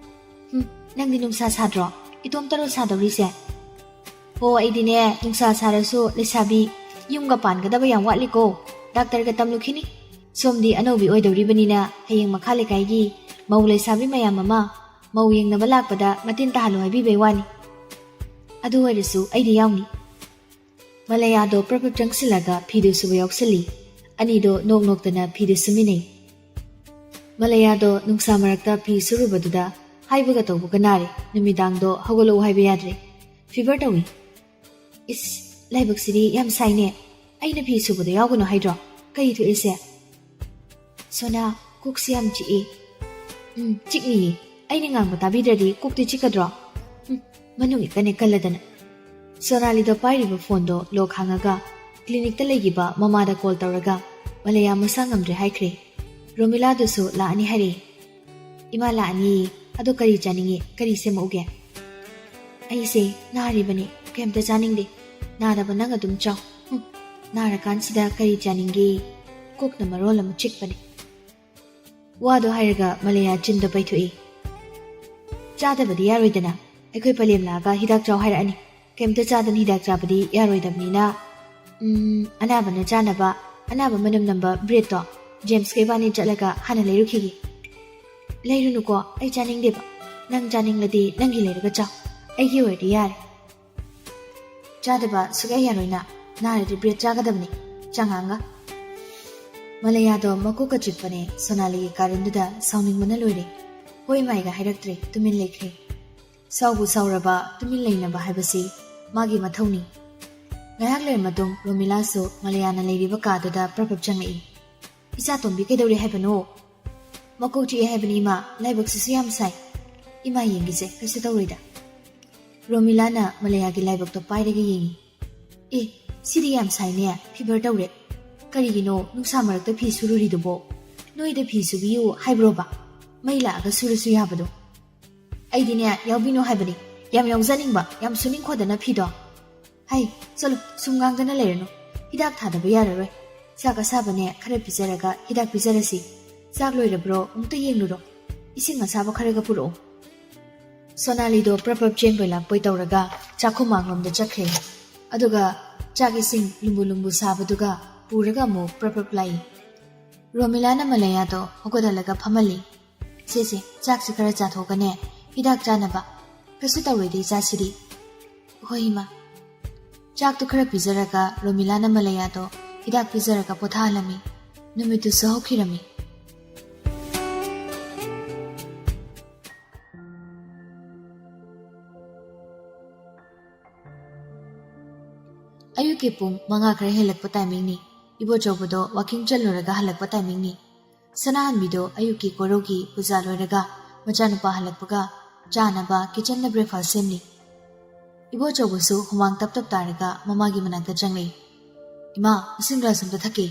"ꯍꯨꯝ, ꯅꯪꯗꯤ ꯅꯨꯡꯁꯥ ꯁꯥꯗ꯭ꯔꯣ? ꯏꯇꯣꯝꯇꯔꯣ ꯁꯥꯗꯧꯔꯤꯁꯦ?" "ꯍꯣ, ꯑꯩꯗꯤꯅꯦ, ꯅꯨꯡꯁꯥ ꯁꯥꯔꯁꯨ ꯂꯩꯁꯥꯕꯤ, ꯌꯨꯝꯒ ꯄꯥꯟꯒꯗꯕ ꯌꯥꯝ ꯋꯥꯠꯂꯤꯀꯣ꯫ ꯗꯥꯛꯇꯔꯒ ꯇꯝꯂꯨꯈꯤꯅꯤ꯫ ꯁꯣꯝꯗꯤ ꯑꯅꯧꯕꯤ ꯑꯣꯏꯗꯧꯔꯤꯕꯅꯤꯅ ꯍꯌꯦꯡ ꯃꯈꯥ ꯂꯩꯀꯥꯏꯒꯤ ꯃꯧ ꯂꯩꯁꯥꯕꯤ ꯃꯌꯥꯝ ꯑꯃ ꯃꯧ ꯌꯦꯡꯅꯕ ꯂꯥꯛꯄꯗ ꯃꯇꯤꯟ ꯇꯥꯍꯜꯂꯨ ꯍꯥꯏꯕꯤꯕꯩ ꯋꯥꯅꯤ꯫ ꯑꯗꯨ ꯑꯣꯏꯔꯁꯨ ꯑꯩꯗꯤ ꯌꯥꯎꯅꯤ꯫" ꯃꯂꯌꯥꯗꯣ ꯄ꯭ꯔꯞ ꯄ꯭ꯔꯞ ꯆꯪꯁꯤꯜꯂꯒ ꯐꯤꯗꯨ ꯁꯨꯕ ꯌꯥꯎꯁꯜꯂꯤ꯫ ꯑꯅꯤꯗꯣ ꯅꯣꯛ ꯅꯣꯛꯇꯅ ꯐꯤꯗꯨ ꯁꯨꯃꯤꯟꯅꯩ꯫ ꯃꯂꯌꯥꯗꯣ ꯅꯨꯡꯁꯥ ꯃꯔꯛꯇ ꯐꯤ ꯁꯨꯔꯨꯕꯗꯨꯗ ꯍꯥꯏꯕꯒ ꯇꯧꯕꯒ ꯅꯥꯔꯦ꯫ ꯅꯨꯃꯤꯗꯥꯡꯗꯣ ꯍꯧꯒꯠꯂꯛꯎ ꯍꯥꯏꯕ ꯌꯥꯗ꯭ꯔꯦ꯫ Fever ꯇꯧꯏ꯫ "ꯏꯁ, ꯂꯥꯏꯕꯛꯁꯤꯗꯤ ꯌꯥꯝ ꯁꯥꯏꯅꯦ꯫ ꯑꯩꯅ ꯐꯤ ꯁꯨꯕꯗ ꯌꯥꯎꯒꯅꯨ ꯍꯥꯏꯗ꯭ꯔꯣ? ꯀꯩ ꯊꯣꯛꯏꯁꯦ? ꯁꯣꯅꯥ, ꯀꯣꯛꯁꯤ ꯌꯥꯝ ꯆꯤꯛꯏ꯫ ꯎꯝ, ꯆꯤꯛꯅꯤꯌꯦ꯫ ꯑꯩꯅ ꯉꯥꯡꯕ ꯇꯥꯕꯤꯗ꯭ꯔꯗꯤ ꯀꯣꯛꯇꯤ ꯆꯤꯛꯀꯗ꯭ꯔꯣ? ꯎꯝ, ꯃꯅꯨꯡ ꯏꯀꯟ ꯏꯀꯜꯂꯗꯅ꯫ ꯁꯣꯅꯥꯂꯤꯗ ꯄꯥꯏꯔꯤꯕ ꯐꯣꯟꯗꯣ ꯂꯣꯛ ꯍꯥꯡꯉꯒ ꯀ꯭ꯂꯤꯅꯤꯛꯇ ꯂꯩꯈꯤꯕ ꯃꯃꯥꯗ ꯀꯣꯜ ꯇꯧꯔꯒ ꯃꯂꯌꯥ ꯃꯁꯥ ꯉꯝꯗ꯭ꯔꯦ ꯍꯥꯏꯈ꯭ꯔꯦ꯫ ꯔꯣꯃꯤꯂꯥꯗꯨꯁꯨ ꯂꯥꯛꯑꯅꯤ ꯍꯥꯏꯔꯛꯏ꯫ "ꯏꯃꯥ ꯂꯥꯛꯑꯅꯤ, ꯑꯗꯣ ꯀꯔꯤ ꯆꯥꯅꯤꯡꯉꯤ? ꯀꯔꯤ ꯁꯦꯝꯃꯛꯎꯒꯦ?" "ꯑꯩꯁꯦ ꯅꯥꯔꯤꯕꯅꯤ, ꯀꯩꯝꯇ ꯆꯥꯅꯤꯡꯗꯦ꯫ ꯅꯥꯗꯕ ꯅꯪ ꯑꯗꯨꯝ ꯆꯥꯎ꯫ ꯍꯨꯝ, ꯅꯥꯔꯀꯥꯟꯁꯤꯗ ꯀꯔꯤ ꯆꯥꯅꯤꯡꯒꯦ?" ꯀꯣꯛꯅ ꯃꯔꯣꯜ ꯑꯃ ꯆꯤꯛꯄꯅꯤ꯫ ꯋꯥꯗꯣ ꯍꯥꯏꯔꯒ ꯃꯂꯌꯥ ꯆꯤꯟꯗ ꯄꯩꯊꯣꯛꯏ꯫ "ꯆꯥꯗꯕꯗꯤ ꯌꯥꯔꯣꯏꯗꯅ, ꯑꯩꯈꯣꯏ ꯄꯂꯦꯝ ꯂꯥꯛꯑꯒ ꯍꯤꯗꯥꯛ ꯆꯥꯎ ꯍꯥꯏꯔꯛꯑꯅꯤ꯫ ꯀꯩꯝꯇ ꯆꯥꯗꯅ ꯍꯤꯗꯥꯛ ꯆꯥꯕꯗꯤ ꯌꯥꯔꯣꯏꯗꯕꯅꯤꯅ, ꯎꯝ, ꯑꯅꯥꯕꯅ ꯆꯥꯅꯕ, ꯑꯅꯥꯕ ꯃꯅꯝ ꯅꯝꯕ ꯕ꯭ꯔꯦꯗꯇꯣ ꯖꯦꯝꯁꯀ ꯏꯕꯥꯅꯤ ꯆꯠꯂꯒ ꯍꯥꯟꯅ ꯂꯩꯔꯨꯈꯤꯒꯦ꯫" "ꯂꯩꯔꯨꯅꯨꯀꯣ, ꯑꯩ ꯆꯥꯅꯤꯡꯗꯦꯕ꯫ ꯅꯪ ꯆꯥꯅꯤꯡꯂꯗꯤ ꯅꯪꯒꯤ ꯂꯩꯔꯒ ꯆꯥꯎ, ꯑꯩꯒꯤ ꯑꯣꯏꯔꯗꯤ ꯌꯥꯔꯦ꯫" "ꯆꯥꯗꯕ ꯁꯨꯛꯌꯥ ꯌꯥꯔꯣꯏ ꯅ, ꯅꯥꯔꯗꯤ ꯕ꯭ꯔꯦꯗ ꯆꯥꯒꯗꯕꯅꯤ, ꯆꯉꯥꯡꯒ꯫" ꯃꯂꯌꯥꯗꯣ ꯃꯀꯣꯛꯀ ꯆꯤꯛꯄꯅꯦ, ꯁꯣꯅꯥꯂꯤꯒꯤ ꯀꯥꯔꯟꯗꯨꯗ ꯁꯥꯎꯅꯤꯡꯕꯅ ꯂꯣꯏꯔꯦ꯫ ꯍꯣꯏ ꯃꯥꯏꯒ ꯍꯥꯏꯔꯛꯇ꯭ꯔꯦ, ꯇꯨꯃꯤꯟ ꯂꯩꯈ꯭ꯔꯦ꯫ ꯁꯥꯎꯕꯨ ꯁꯥꯎꯔꯕ ꯇꯨꯃꯤꯟ ꯂꯩꯅꯕ ꯍꯥꯏꯕꯁꯤ ꯃꯥꯒꯤ ꯃꯊꯧꯅꯤ꯫ ꯉꯥꯏꯍꯥꯛ ꯂꯩꯔ ꯃꯇꯨꯡ ꯔꯣꯃꯤꯂꯥꯁꯨ ꯃꯂꯌꯥꯅ ꯂꯩꯔꯤꯕ ꯀꯥꯗꯨꯗ ꯄ꯭ꯔꯞ ꯄ꯭ꯔꯞ ꯆꯪꯉꯛꯏ꯫ "ꯏꯆꯥ ꯇꯣꯝꯕꯤ ꯀꯩꯗꯧꯔꯦ ꯍꯥꯏꯕꯅꯣ?" "ꯃꯀꯣꯛ ꯆꯤꯛꯑꯦ ꯍꯥꯏꯕꯅꯤ ꯏꯃꯥ, ꯂꯥꯏꯕꯛꯁꯤꯁꯨ ꯌꯥꯝ ꯁꯥꯏ꯫" "ꯏꯃꯥ ꯌꯦꯡꯒꯦꯁꯦ, ꯀꯩꯁꯨ ꯇꯧꯔꯣꯏꯗ꯫" ꯔꯣꯃꯤꯂꯥꯅ ꯃꯂꯌꯥꯒꯤ ꯂꯥꯏꯕꯛꯇꯣ ꯄꯥꯏꯔꯒ ꯌꯦꯡꯉꯤ꯫ "ꯑꯦ, ꯁꯤꯗꯤ ꯌꯥꯝ ꯁꯥꯏꯅꯦ, ꯐꯤꯚꯔ ꯇꯧꯔꯦ꯫ ꯀꯔꯤꯒꯤꯅꯣ ꯅꯨꯡꯁꯥ ꯃꯔꯛꯇ ꯐꯤ ꯁꯨꯔꯨꯔꯤꯗꯨꯕꯣ? ꯅꯣꯏꯗ ꯐꯤ ꯁꯨꯕꯤꯌꯨ ꯍꯥꯏꯕ꯭ꯔꯣꯕ? ꯃꯩ ꯂꯥꯛꯑꯒ ꯁꯨꯔꯁꯨ ꯌꯥꯕꯗꯣ꯫" "ꯑꯩꯗꯤꯅꯦ, ꯌꯥꯎꯕꯤꯅꯨ ꯍꯥꯏꯕꯅꯤ, ꯌꯥꯝ ꯌꯥꯎꯖꯅꯤꯡꯕ, ꯌꯥꯝ ꯁꯨꯅꯤꯡꯈꯣꯗꯅ ꯐꯤꯗꯣ꯫" "ꯍꯩ, ꯆꯠꯂꯣ, ꯁꯨꯝ ꯉꯥꯡꯗꯅ ꯂꯩꯔꯅꯨ꯫ ꯍꯤꯗꯥꯛ ꯊꯥꯗꯕ ꯌꯥꯔꯔꯣꯏ꯫ ꯆꯥꯛ ꯑꯁꯥꯕꯅꯦ ꯈꯔ ꯄꯤꯖꯔꯒ ꯍꯤꯗꯥꯛ ꯄꯤꯖꯔꯁꯤ꯫ ꯆꯥꯛ ꯂꯣꯏꯔꯕ꯭ꯔꯣ? ꯑꯃꯨꯛꯇ ꯌꯦꯡꯂꯨꯔꯣ꯫ ꯏꯁꯤꯡ ꯑꯁꯥꯕ ꯈꯔꯒ ꯄꯨꯔꯛꯑꯣ꯫" ꯁꯣꯅꯥꯂꯤꯗꯣ ꯄ꯭ꯔꯞ ꯄ꯭ꯔꯞ ꯆꯦꯟꯕꯣꯏ ꯂꯥꯛꯄꯣꯏ ꯇꯧꯔꯒ ꯆꯥꯛꯈꯨꯃꯥꯡꯂꯣꯝꯗ ꯆꯠꯈ꯭ꯔꯦ꯫ ꯑꯗꯨꯒ ꯆꯥꯛ ꯏꯁꯤꯡ ꯂꯨꯝꯕꯨ ꯂꯨꯝꯕꯨ ꯁꯥꯕꯗꯨꯒ ꯄꯨꯔꯒ ꯑꯃꯨꯛ ꯄ꯭ꯔꯞ ꯄ꯭ꯔꯞ ꯂꯥꯛꯏ꯫ ꯔꯣꯃꯤꯂꯥꯅ ꯃꯂꯌꯥꯗꯣ ꯍꯧꯒꯠꯍꯜꯂꯒ ꯐꯝꯍꯜꯂꯤ꯫ "ꯁꯦ ꯁꯦ, ꯆꯥꯛꯁꯤ ꯈꯔ ꯆꯥꯊꯣꯛꯀꯅꯦ, ꯍꯤꯗꯥꯛ ꯆꯥꯅꯕ꯫ ꯀꯩꯁꯨ ꯇꯧꯔꯣꯏꯗꯦ, ꯏꯆꯥꯁꯤꯗꯤ꯫" "ꯍꯣꯏ ꯏꯃꯥ꯫" ꯆꯥꯛꯇꯨ ꯈꯔ ꯄꯤꯖꯔꯒ ꯔꯣꯃꯤꯂꯥꯅ ꯃꯂꯌꯥꯗꯣ ꯍꯤꯗꯥꯛ ꯄꯤꯖꯔꯒ ꯄꯣꯊꯥꯍꯜꯂꯝꯃꯤ꯫ ꯅꯨꯃꯤꯠꯇꯨꯁꯨ ꯍꯧꯈꯤꯔꯝꯃꯤ꯫ ꯑꯌꯨꯛꯀꯤ ꯄꯨꯡ ꯃꯉꯥ ꯈꯔ ꯍꯦꯜꯂꯛꯄ ꯇꯥꯏꯃꯤꯡꯅꯤ꯫ ꯏꯕꯣꯆꯧꯕꯗꯣ ꯋꯥꯀꯤꯡ ꯆꯠꯂꯨꯔꯒ ꯍꯜꯂꯛꯄ ꯇꯥꯏꯃꯤꯡꯅꯤ꯫ ꯁꯅꯥꯍꯟꯕꯤꯗꯣ ꯑꯌꯨꯛꯀꯤ ꯀꯣꯔꯧꯒꯤ ꯄꯨꯖꯥ ꯂꯣꯏꯔꯒ ꯃꯆꯥꯅꯨꯄꯥ ꯍꯜꯂꯛꯄꯒ ꯆꯥꯅꯕ ꯀꯤꯆꯟꯗ ꯕ꯭ꯔꯦꯛꯐꯥꯁ ꯁꯦꯝꯂꯤ꯫ ꯏꯕꯣꯆꯧꯕꯁꯨ ꯍꯨꯃꯥꯡ ꯇꯞ ꯇꯞ ꯇꯥꯔꯒ ꯃꯃꯥꯒꯤ ꯃꯅꯥꯛꯇ ꯆꯪꯂꯛꯏ꯫ "ꯏꯃꯥ, ꯏꯁꯤꯡ ꯒ꯭ꯂꯥꯁ ꯑꯝꯇ ꯊꯛꯀꯦ꯫"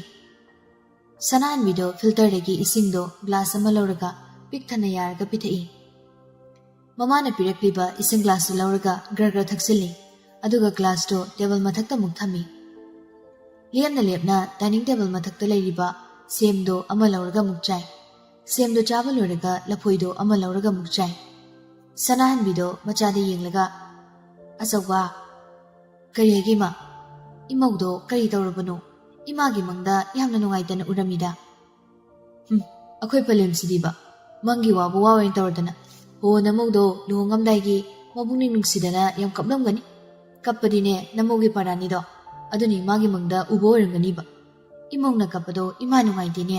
ꯁꯅꯥꯍꯟꯕꯤꯗꯣ ꯐꯤꯜꯇꯔꯗꯒꯤ ꯏꯁꯤꯡꯗꯣ ꯒ꯭ꯂꯥꯁ ꯑꯃ ꯂꯧꯔꯒ ꯄꯤꯛ ꯊꯟꯅ ꯌꯥꯔꯒ ꯄꯤꯊꯛꯏ꯫ ꯃꯃꯥꯅ ꯄꯤꯔꯛꯂꯤꯕ ꯏꯁꯤꯡ ꯒ꯭ꯂꯥꯁꯇꯨ ꯂꯧꯔꯒ ꯒ꯭ꯔ ꯒ꯭ꯔ ꯊꯛꯆꯤꯜꯂꯤ꯫ ꯑꯗꯨꯒ ꯒ꯭ꯂꯥꯁꯇꯨ ꯇꯦꯕꯜ ꯃꯊꯛꯇ ꯑꯃꯨꯛ ꯊꯝꯃꯤ꯫ ꯂꯦꯝꯅ ꯂꯦꯞꯅ ꯗꯥꯏꯅꯤꯡ ꯇꯦꯕꯜ ꯃꯊꯛꯇ ꯂꯩꯔꯤꯕ ꯁꯦꯝꯗꯣ ꯑꯃ ꯂꯧꯔꯒ ꯑꯃꯨꯛ ꯆꯥꯏ꯫ ꯁꯦꯝꯗꯣ ꯆꯥꯕ ꯂꯣꯏꯔꯒ ꯂꯐꯣꯏꯗꯣ ꯑꯃ ꯂꯧꯔꯒ ꯑꯃꯨꯛ ꯆꯥꯏ꯫ ꯁꯅꯥꯍꯟꯕꯤꯗꯣ ꯃꯆꯥꯗ ꯌꯦꯡꯂꯒ, "ꯑꯆꯧꯕ, ꯀꯔꯤ ꯍꯥꯏꯒꯦ ꯏꯃꯥ? ꯏꯃꯧꯗꯣ ꯀꯔꯤ ꯇꯧꯔꯕꯅꯣ? ꯏꯃꯥꯒꯤ ꯃꯪꯗ ꯌꯥꯝꯅ ꯅꯨꯡꯉꯥꯏꯇꯅ ꯎꯔꯝꯃꯤꯗ꯫" "ꯍꯨꯝ, ꯑꯩꯈꯣꯏ ꯄꯂꯦꯝꯁꯤꯗꯤꯕ, ꯃꯪꯒꯤ ꯋꯥꯕꯨ ꯋꯥ ꯑꯣꯏꯅ ꯇꯧꯔꯗꯅ꯫ ꯍꯣ, ꯅꯃꯧꯗꯣ ꯂꯨꯍꯣꯡꯉꯝꯗꯥꯏꯒꯤ ꯃꯕꯨꯛꯅꯤꯡ ꯅꯨꯡꯁꯤꯗꯅ ꯌꯥꯝ ꯀꯞꯂꯝꯒꯅꯤ꯫ ꯀꯞꯄꯗꯤꯅꯦ ꯅꯃꯧꯒꯤ ꯄꯔꯥꯅꯤꯗꯣ, ꯑꯗꯨꯅꯤ ꯃꯥꯒꯤ ꯃꯪꯗ ꯎꯕ ꯑꯣꯏꯔꯝꯒꯅꯤꯕ꯫ ꯏꯃꯧꯅ ꯀꯞꯄꯗꯣ ꯏꯃꯥ ꯅꯨꯡꯉꯥꯏꯇꯦꯅꯦ꯫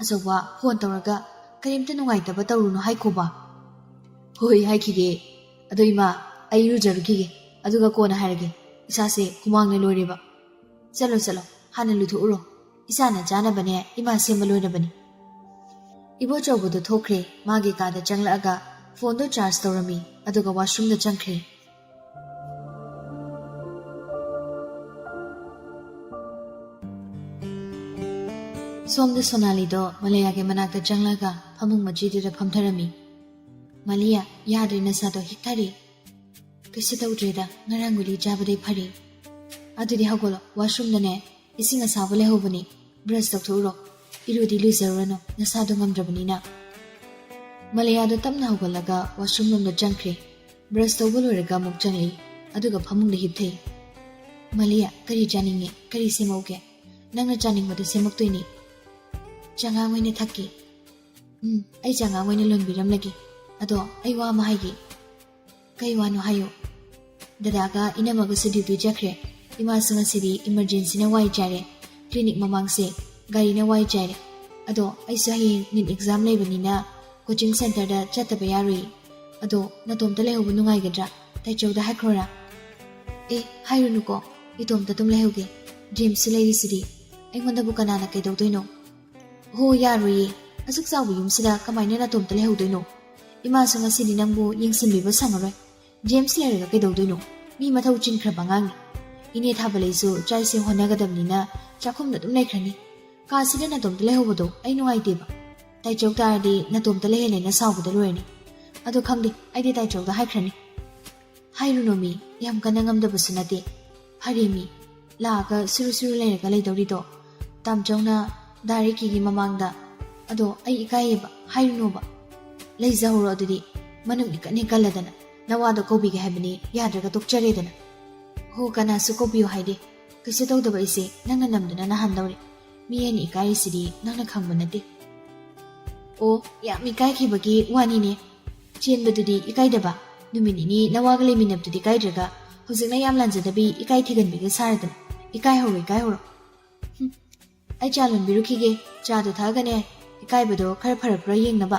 ꯑꯆꯧꯕ, ꯐꯣꯟ ꯇꯧꯔꯒ ꯀꯔꯤꯝꯇ ꯅꯨꯡꯉꯥꯏꯇꯕ ꯇꯧꯔꯨꯅꯨ ꯍꯥꯏꯈꯣꯕ꯫" "ꯍꯣꯏ, ꯍꯥꯏꯈꯤꯒꯦ꯫ ꯑꯗꯣ ꯏꯃꯥ, ꯑꯩ ꯏꯔꯨꯖꯔꯨꯈꯤꯒꯦ, ꯑꯗꯨꯒ ꯀꯣꯟꯅ ꯍꯥꯏꯔꯒꯦ꯫ ꯏꯁꯥꯁꯦ ꯍꯨꯃꯥꯡꯅ ꯂꯣꯏꯔꯦꯕ꯫" "ꯆꯠꯂꯣ, ꯆꯠꯂꯣ, ꯍꯥꯟꯅ ꯂꯨꯊꯣꯛꯎꯔꯣ꯫ ꯏꯁꯥꯅ ꯆꯥꯅꯕꯅꯦ ꯏꯃꯥ ꯁꯦꯝꯕ ꯂꯣꯏꯔꯕꯅꯤ꯫" ꯏꯕꯣꯆꯧꯕꯗꯣ ꯊꯣꯛꯈ꯭ꯔꯦ꯫ ꯃꯥꯒꯤ ꯀꯥꯗ ꯆꯪꯂꯛꯑꯒ ꯐꯣꯟꯗꯣ ꯆꯥꯔꯖ ꯇꯧꯔꯝꯃꯤ, ꯑꯗꯨꯒ ꯋꯥꯁꯔꯨꯝꯗ ꯆꯪꯈ꯭ꯔꯦ꯫ ꯁꯣꯝꯗ ꯁꯣꯅꯥꯂꯤꯗꯣ ꯃꯂꯌꯥꯒꯤ ꯃꯅꯥꯛꯇ ꯆꯪꯂꯒ ꯐꯃꯨꯡ ꯃꯆꯤꯗꯨꯗ ꯐꯝꯊꯔꯝꯃꯤ꯫ "ꯃꯂꯤꯌꯥ, ꯌꯥꯗ꯭ꯔꯦ, ꯅꯁꯥꯗꯣ ꯍꯤꯛꯊꯔꯦ꯫" "ꯀꯩꯁꯨ ꯇꯧꯗ꯭ꯔꯦꯗ, ꯉꯔꯥꯡ ꯒꯨꯂꯤ ꯆꯥꯕꯗꯩ ꯐꯔꯦ꯫" "ꯑꯗꯨꯗꯤ ꯍꯧꯒꯠꯂꯣ, ꯋꯥꯁꯔꯨꯝꯗꯅꯦ ꯏꯁꯤꯡ ꯑꯁꯥꯕ ꯂꯩꯍꯧꯕꯅꯤ, ꯕ꯭ꯔꯁ ꯇꯧꯊꯣꯛꯎꯔꯣ꯫ ꯏꯔꯨꯗꯤ ꯂꯨꯖꯔꯨꯔꯅꯨ, ꯅꯁꯥꯗꯣ ꯉꯝꯗ꯭ꯔꯕꯅꯤꯅ꯫" ꯃꯂꯌꯥꯗꯣ ꯇꯞꯅ ꯍꯧꯒꯠꯂꯒ ꯋꯥꯁꯔꯨꯝ ꯔꯣꯝꯗ ꯆꯪꯈ꯭ꯔꯦ꯫ ꯕ꯭ꯔꯁ ꯇꯧꯕ ꯂꯣꯏꯔꯒ ꯑꯃꯨꯛ ꯆꯪꯂꯛꯏ, ꯑꯗꯨꯒ ꯐꯃꯨꯡꯗ ꯍꯤꯞꯊꯩ꯫ "ꯃꯂꯤꯌꯥ, ꯀꯔꯤ ꯆꯥꯅꯤꯡꯉꯤ? ꯀꯔꯤ ꯁꯦꯝꯃꯛꯎꯒꯦ? ꯅꯪꯅ ꯆꯥꯅꯤꯡꯕꯗꯣ ꯁꯦꯝꯃꯛꯇꯣꯏꯅꯤ꯫" "ꯆꯉꯥꯡ ꯑꯣꯏꯅ ꯊꯛꯀꯦ꯫" "ꯎꯝ, ꯑꯩ ꯆꯉꯥꯡ ꯑꯣꯏꯅ ꯂꯣꯟꯕꯤꯔꯝꯂꯒꯦ꯫ ꯑꯗꯣ ꯑꯩ ꯋꯥ ꯑꯃ ꯍꯥꯏꯒꯦ꯫" "ꯀꯩ ꯋꯥꯅꯣ ꯍꯥꯏꯌꯨ꯫" "ꯗꯗꯥꯒ ꯏꯅꯝꯃꯒꯁꯨ ꯗ꯭ꯌꯨꯇꯤ ꯆꯠꯈ꯭ꯔꯦ꯫ ꯏꯃꯥꯁꯨ ꯉꯁꯤꯗꯤ ꯏꯃꯔꯖꯦꯟꯁꯤꯅ ꯋꯥꯏ ꯆꯥꯏꯔꯦ꯫ ꯀ꯭ꯂꯤꯅꯤꯛ ꯃꯃꯥꯡꯁꯦ ꯒꯥꯔꯤꯅ ꯋꯥꯏ ꯆꯥꯏꯔꯦ꯫ ꯑꯗꯣ ꯑꯩꯁꯨ ꯍꯌꯦꯡ ꯅꯤꯠ ꯑꯦꯛꯖꯥꯝ ꯂꯩꯕꯅꯤꯅ ꯀꯣꯆꯤꯡ ꯁꯦꯟꯇꯔꯗ ꯆꯠꯇꯕ ꯌꯥꯔꯣꯏ꯫ ꯑꯗꯣ ꯅꯇꯣꯝꯇ ꯂꯩꯍꯧꯕ ꯅꯨꯡꯉꯥꯏꯒꯗ꯭ꯔꯥ? ꯇꯥꯏꯆꯧꯗ ꯍꯥꯏꯈ꯭ꯔꯣꯔꯥ?" "ꯑꯦ, ꯍꯥꯏꯔꯨꯅꯨꯀꯣ꯫ ꯏꯇꯣꯝꯇ ꯑꯗꯨꯝ ꯂꯩꯍꯧꯒꯦ꯫ ꯗ꯭ꯔꯤꯝꯁꯁꯨ ꯂꯩꯔꯤꯁꯤꯗꯤ꯫" ꯑꯩꯉꯣꯟꯗꯕꯨ ꯀꯅꯥꯅ ꯀꯩꯗꯧꯗꯣꯏꯅꯣ? ꯍꯣ, ꯌꯥꯔꯣꯏꯌꯦ꯫ ꯑꯁꯨꯛ ꯆꯥꯎꯕ ꯌꯨꯝꯁꯤꯗ ꯀꯃꯥꯏꯅ ꯅꯇꯣꯝꯇ ꯂꯩꯍꯧꯗꯣꯏꯅꯣ? ꯏꯃꯥꯁꯨ ꯉꯁꯤꯗꯤ ꯅꯪꯕꯨ ꯌꯦꯡꯁꯤꯟꯕꯤꯕ ꯁꯪꯉꯔꯣꯏ꯫ ꯖꯦꯝꯁ ꯂꯩꯔꯒ ꯀꯩꯗꯧꯗꯣꯏꯅꯣ? ꯃꯤ ꯃꯊꯧ ꯆꯤꯟꯈ꯭ꯔꯕ ꯑꯉꯥꯡꯅꯤ꯫ ꯏꯅꯦ ꯊꯥꯕꯂꯩꯁꯨ ꯆꯥꯛ ꯏꯁꯤꯡ ꯍꯣꯠꯅꯒꯗꯕꯅꯤꯅ ꯆꯥꯛꯈꯨꯝꯗ ꯑꯗꯨꯝ ꯂꯩꯈ꯭ꯔꯅꯤ꯫ ꯀꯥꯁꯤꯗ ꯅꯇꯣꯝꯇ ꯂꯩꯍꯧꯕꯗꯣ ꯑꯩ ꯅꯨꯡꯉꯥꯏꯇꯦꯕ꯫ ꯇꯥꯏꯆꯧ ꯇꯥꯔꯗꯤ ꯅꯇꯣꯝꯇ ꯂꯩꯍꯜꯂꯦꯅ ꯁꯥꯎꯕꯗ ꯂꯣꯏꯔꯅꯤ꯫ ꯑꯗꯣ ꯈꯪꯗꯦ, ꯑꯩꯗꯤ ꯇꯥꯏꯆꯧꯗ ꯍꯥꯏꯈ꯭ꯔꯅꯤ꯫ ꯍꯥꯏꯔꯨꯅꯣꯃꯤ, ꯌꯥꯝ ꯀꯟꯅ ꯉꯝꯗꯕꯁꯨ ꯅꯠꯇꯦ꯫ ꯐꯔꯦꯃꯤ, ꯂꯥꯛꯑꯒ ꯁꯨꯔꯨ ꯁꯨꯔꯨ ꯂꯩꯔꯒ ꯂꯩꯗꯧꯔꯤꯗꯣ꯫ ꯇꯥꯝꯆꯧꯅ ꯗꯥ ꯔꯤꯀꯤꯒꯤ ꯃꯃꯥꯡꯗ꯫ ꯑꯗꯣ ꯑꯩ ꯏꯀꯥꯏꯌꯦꯕ, ꯍꯥꯏꯔꯨꯅꯣꯕ꯫ ꯂꯩꯖꯍꯧꯔꯣ ꯑꯗꯨꯗꯤ, ꯃꯅꯨꯡ ꯏꯀꯟ ꯍꯦꯛ ꯀꯜꯂꯗꯅ꯫ ꯅꯋꯥꯗꯣ ꯀꯧꯕꯤꯒꯦ ꯍꯥꯏꯕꯅꯤ, ꯌꯥꯗ꯭ꯔꯒ ꯇꯣꯛꯆꯔꯦꯗꯅ꯫ ꯍꯣ, ꯀꯅꯥꯁꯨ ꯀꯧꯕꯤꯌꯨ ꯍꯥꯏꯗꯦ꯫ ꯀꯩꯁꯨ ꯇꯧꯗꯕ ꯑꯩꯁꯦ ꯅꯪꯅ ꯅꯝꯗꯨꯅ ꯅꯥꯍꯟꯗꯧꯔꯦ꯫ ꯃꯤ ꯑꯩꯅ ꯏꯀꯥꯏꯔꯤꯁꯤꯗꯤ ꯅꯪꯅ ꯈꯪꯕ ꯅꯠꯇꯦ꯫ ꯑꯣ, ꯌꯥꯝ ꯏꯀꯥꯏꯈꯤꯕꯒꯤ ꯋꯥꯅꯤꯅꯦ꯫ ꯆꯦꯟꯕꯗꯨꯗꯤ ꯏꯀꯥꯏꯗꯕ? ꯅꯨꯃꯤꯠ ꯅꯤꯅꯤ ꯅꯋꯥꯒ ꯂꯩꯃꯤꯟꯅꯕꯗꯨꯗꯤ ꯏꯀꯥꯏꯗ꯭ꯔꯒ ꯍꯧꯖꯤꯛꯅ ꯌꯥꯝ ꯂꯥꯟꯖꯗꯕꯤ ꯏꯀꯥꯏ ꯊꯤꯒꯟꯕꯤꯒ ꯁꯥꯔꯗꯅ꯫ ꯏꯀꯥꯏꯍꯧꯔꯣ, ꯏꯀꯥꯏꯍꯧꯔꯣ꯫ ꯍꯨꯝ꯫ ꯑꯩ ꯆꯥ ꯂꯣꯟꯕꯤꯔꯨꯈꯤꯒꯦ꯫ ꯆꯥꯗꯣ ꯊꯛꯑꯒꯅꯦ, ꯏꯀꯥꯏꯕꯗꯣ ꯈꯔ ꯐꯔꯛꯄ꯭ꯔꯥ ꯌꯦꯡꯅꯕ꯫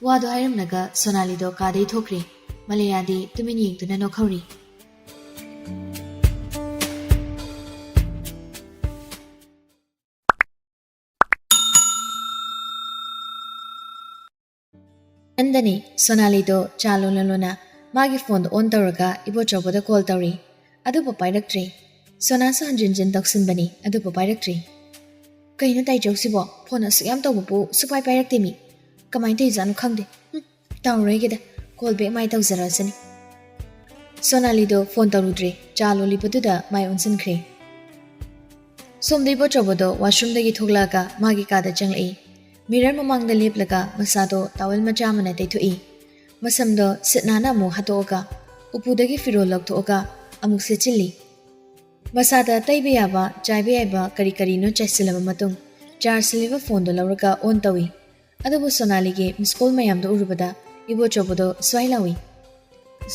ꯋꯥꯗꯣ ꯍꯥꯏꯔꯝꯂꯒ ꯁꯣꯅꯥꯂꯤꯗꯣ ꯀꯥꯗꯩ ꯊꯣꯛꯈ꯭ꯔꯦ꯫ ꯃꯂꯌꯥꯗꯤ ꯇꯨꯃꯤꯟ ꯌꯦꯡꯗꯨꯅ ꯅꯣꯛꯍꯧꯔꯤ꯫ ꯅꯟꯗꯅꯤ ꯁꯣꯅꯥꯂꯤꯗꯣ ꯆꯥ ꯂꯣꯟꯅ ꯂꯣꯟꯅ ꯃꯥꯒꯤ ꯐꯣꯟꯗꯣ ꯑꯣꯟ ꯇꯧꯔꯒ ꯏꯕꯣꯆꯧꯕꯗ ꯀꯣꯜ ꯇꯧꯔꯤ꯫ ꯑꯗꯨꯕꯨ ꯄꯥꯏꯔꯛꯇ꯭ꯔꯦ꯫ ꯁꯣꯅꯥꯁꯨ ꯍꯟꯖꯤꯟ ꯍꯟꯖꯤꯟ ꯇꯧꯁꯤꯟꯕꯅꯤ, ꯑꯗꯨꯕꯨ ꯄꯥꯏꯔꯛꯇ꯭ꯔꯦ꯫ ꯀꯩꯅꯣ ꯇꯥꯏꯆꯧꯁꯤꯕꯣ? ꯐꯣꯟ ꯑꯁꯨꯛ ꯌꯥꯝ ꯇꯧꯕꯕꯨ ꯁꯨꯄꯥꯏ ꯄꯥꯏꯔꯛꯇꯦ ꯃꯤ꯫ ꯀꯃꯥꯏꯅ ꯇꯧꯔꯤꯖꯥꯠꯅꯣ ꯈꯪꯗꯦ꯫ ꯍꯨꯝ, ꯇꯧꯔꯣꯏꯒꯦꯗ, ꯀꯣꯜ ꯕꯦꯛ ꯃꯥꯏ ꯇꯧꯖꯔꯛꯑꯁꯅꯤ꯫ ꯁꯣꯅꯥꯂꯤꯗꯣ ꯐꯣꯟ ꯇꯧꯔꯨꯗ꯭ꯔꯦ꯫ ꯆꯥ ꯂꯣꯜꯂꯤꯕꯗꯨꯗ ꯃꯥꯏ ꯑꯣꯟꯁꯤꯟꯈ꯭ꯔꯦ꯫ ꯁꯣꯝꯗ ꯏꯕꯣꯆꯧꯕꯗꯣ ꯋꯥꯁꯔꯨꯝꯗꯒꯤ ꯊꯣꯛꯂꯛꯑꯒ ꯃꯥꯒꯤ ꯀꯥꯗ ꯆꯪꯂꯛꯏ꯫ ꯃꯤꯔꯔ ꯃꯃꯥꯡꯗ ꯂꯦꯞꯂꯒ ꯃꯁꯥꯗꯣ ꯇꯥꯋꯦꯜ ꯃꯆꯥ ꯑꯃꯅ ꯇꯩꯊꯣꯛꯏ꯫ ꯃꯁꯝꯗꯣ ꯁꯤꯠ ꯅꯥꯟꯅ ꯑꯃꯨꯛ ꯍꯥꯠꯇꯣꯛꯑꯒ ꯎꯄꯨꯗꯒꯤ ꯐꯤꯔꯣꯜ ꯂꯧꯊꯣꯛꯑꯒ ꯑꯃꯨꯛ ꯁꯦꯠꯆꯤꯜꯂꯤ꯫ ꯃꯁꯥꯗ ꯇꯩꯕ ꯌꯥꯕ, ꯆꯥꯏꯕ ꯌꯥꯏꯕ ꯀꯔꯤ ꯀꯔꯤꯅꯣ ꯆꯥꯏꯁꯤꯜꯂꯕ ꯃꯇꯨꯡ, ꯆꯥꯔꯖ ꯁꯤꯜꯂꯤꯕ ꯐꯣꯟꯗꯣ ꯂꯧꯔꯒ ꯑꯣꯟ ꯇꯧꯏ꯫ ꯑꯗꯨꯕꯨ ꯁꯣꯅꯥꯂꯤꯒꯤ ꯃꯤꯁ ꯀꯣꯜ ꯃꯌꯥꯝꯗꯣ ꯎꯔꯨꯕꯗ ꯏꯕꯣꯆꯧꯕꯗꯣ ꯁ꯭ꯋꯥꯏ ꯂꯥꯎꯏ꯫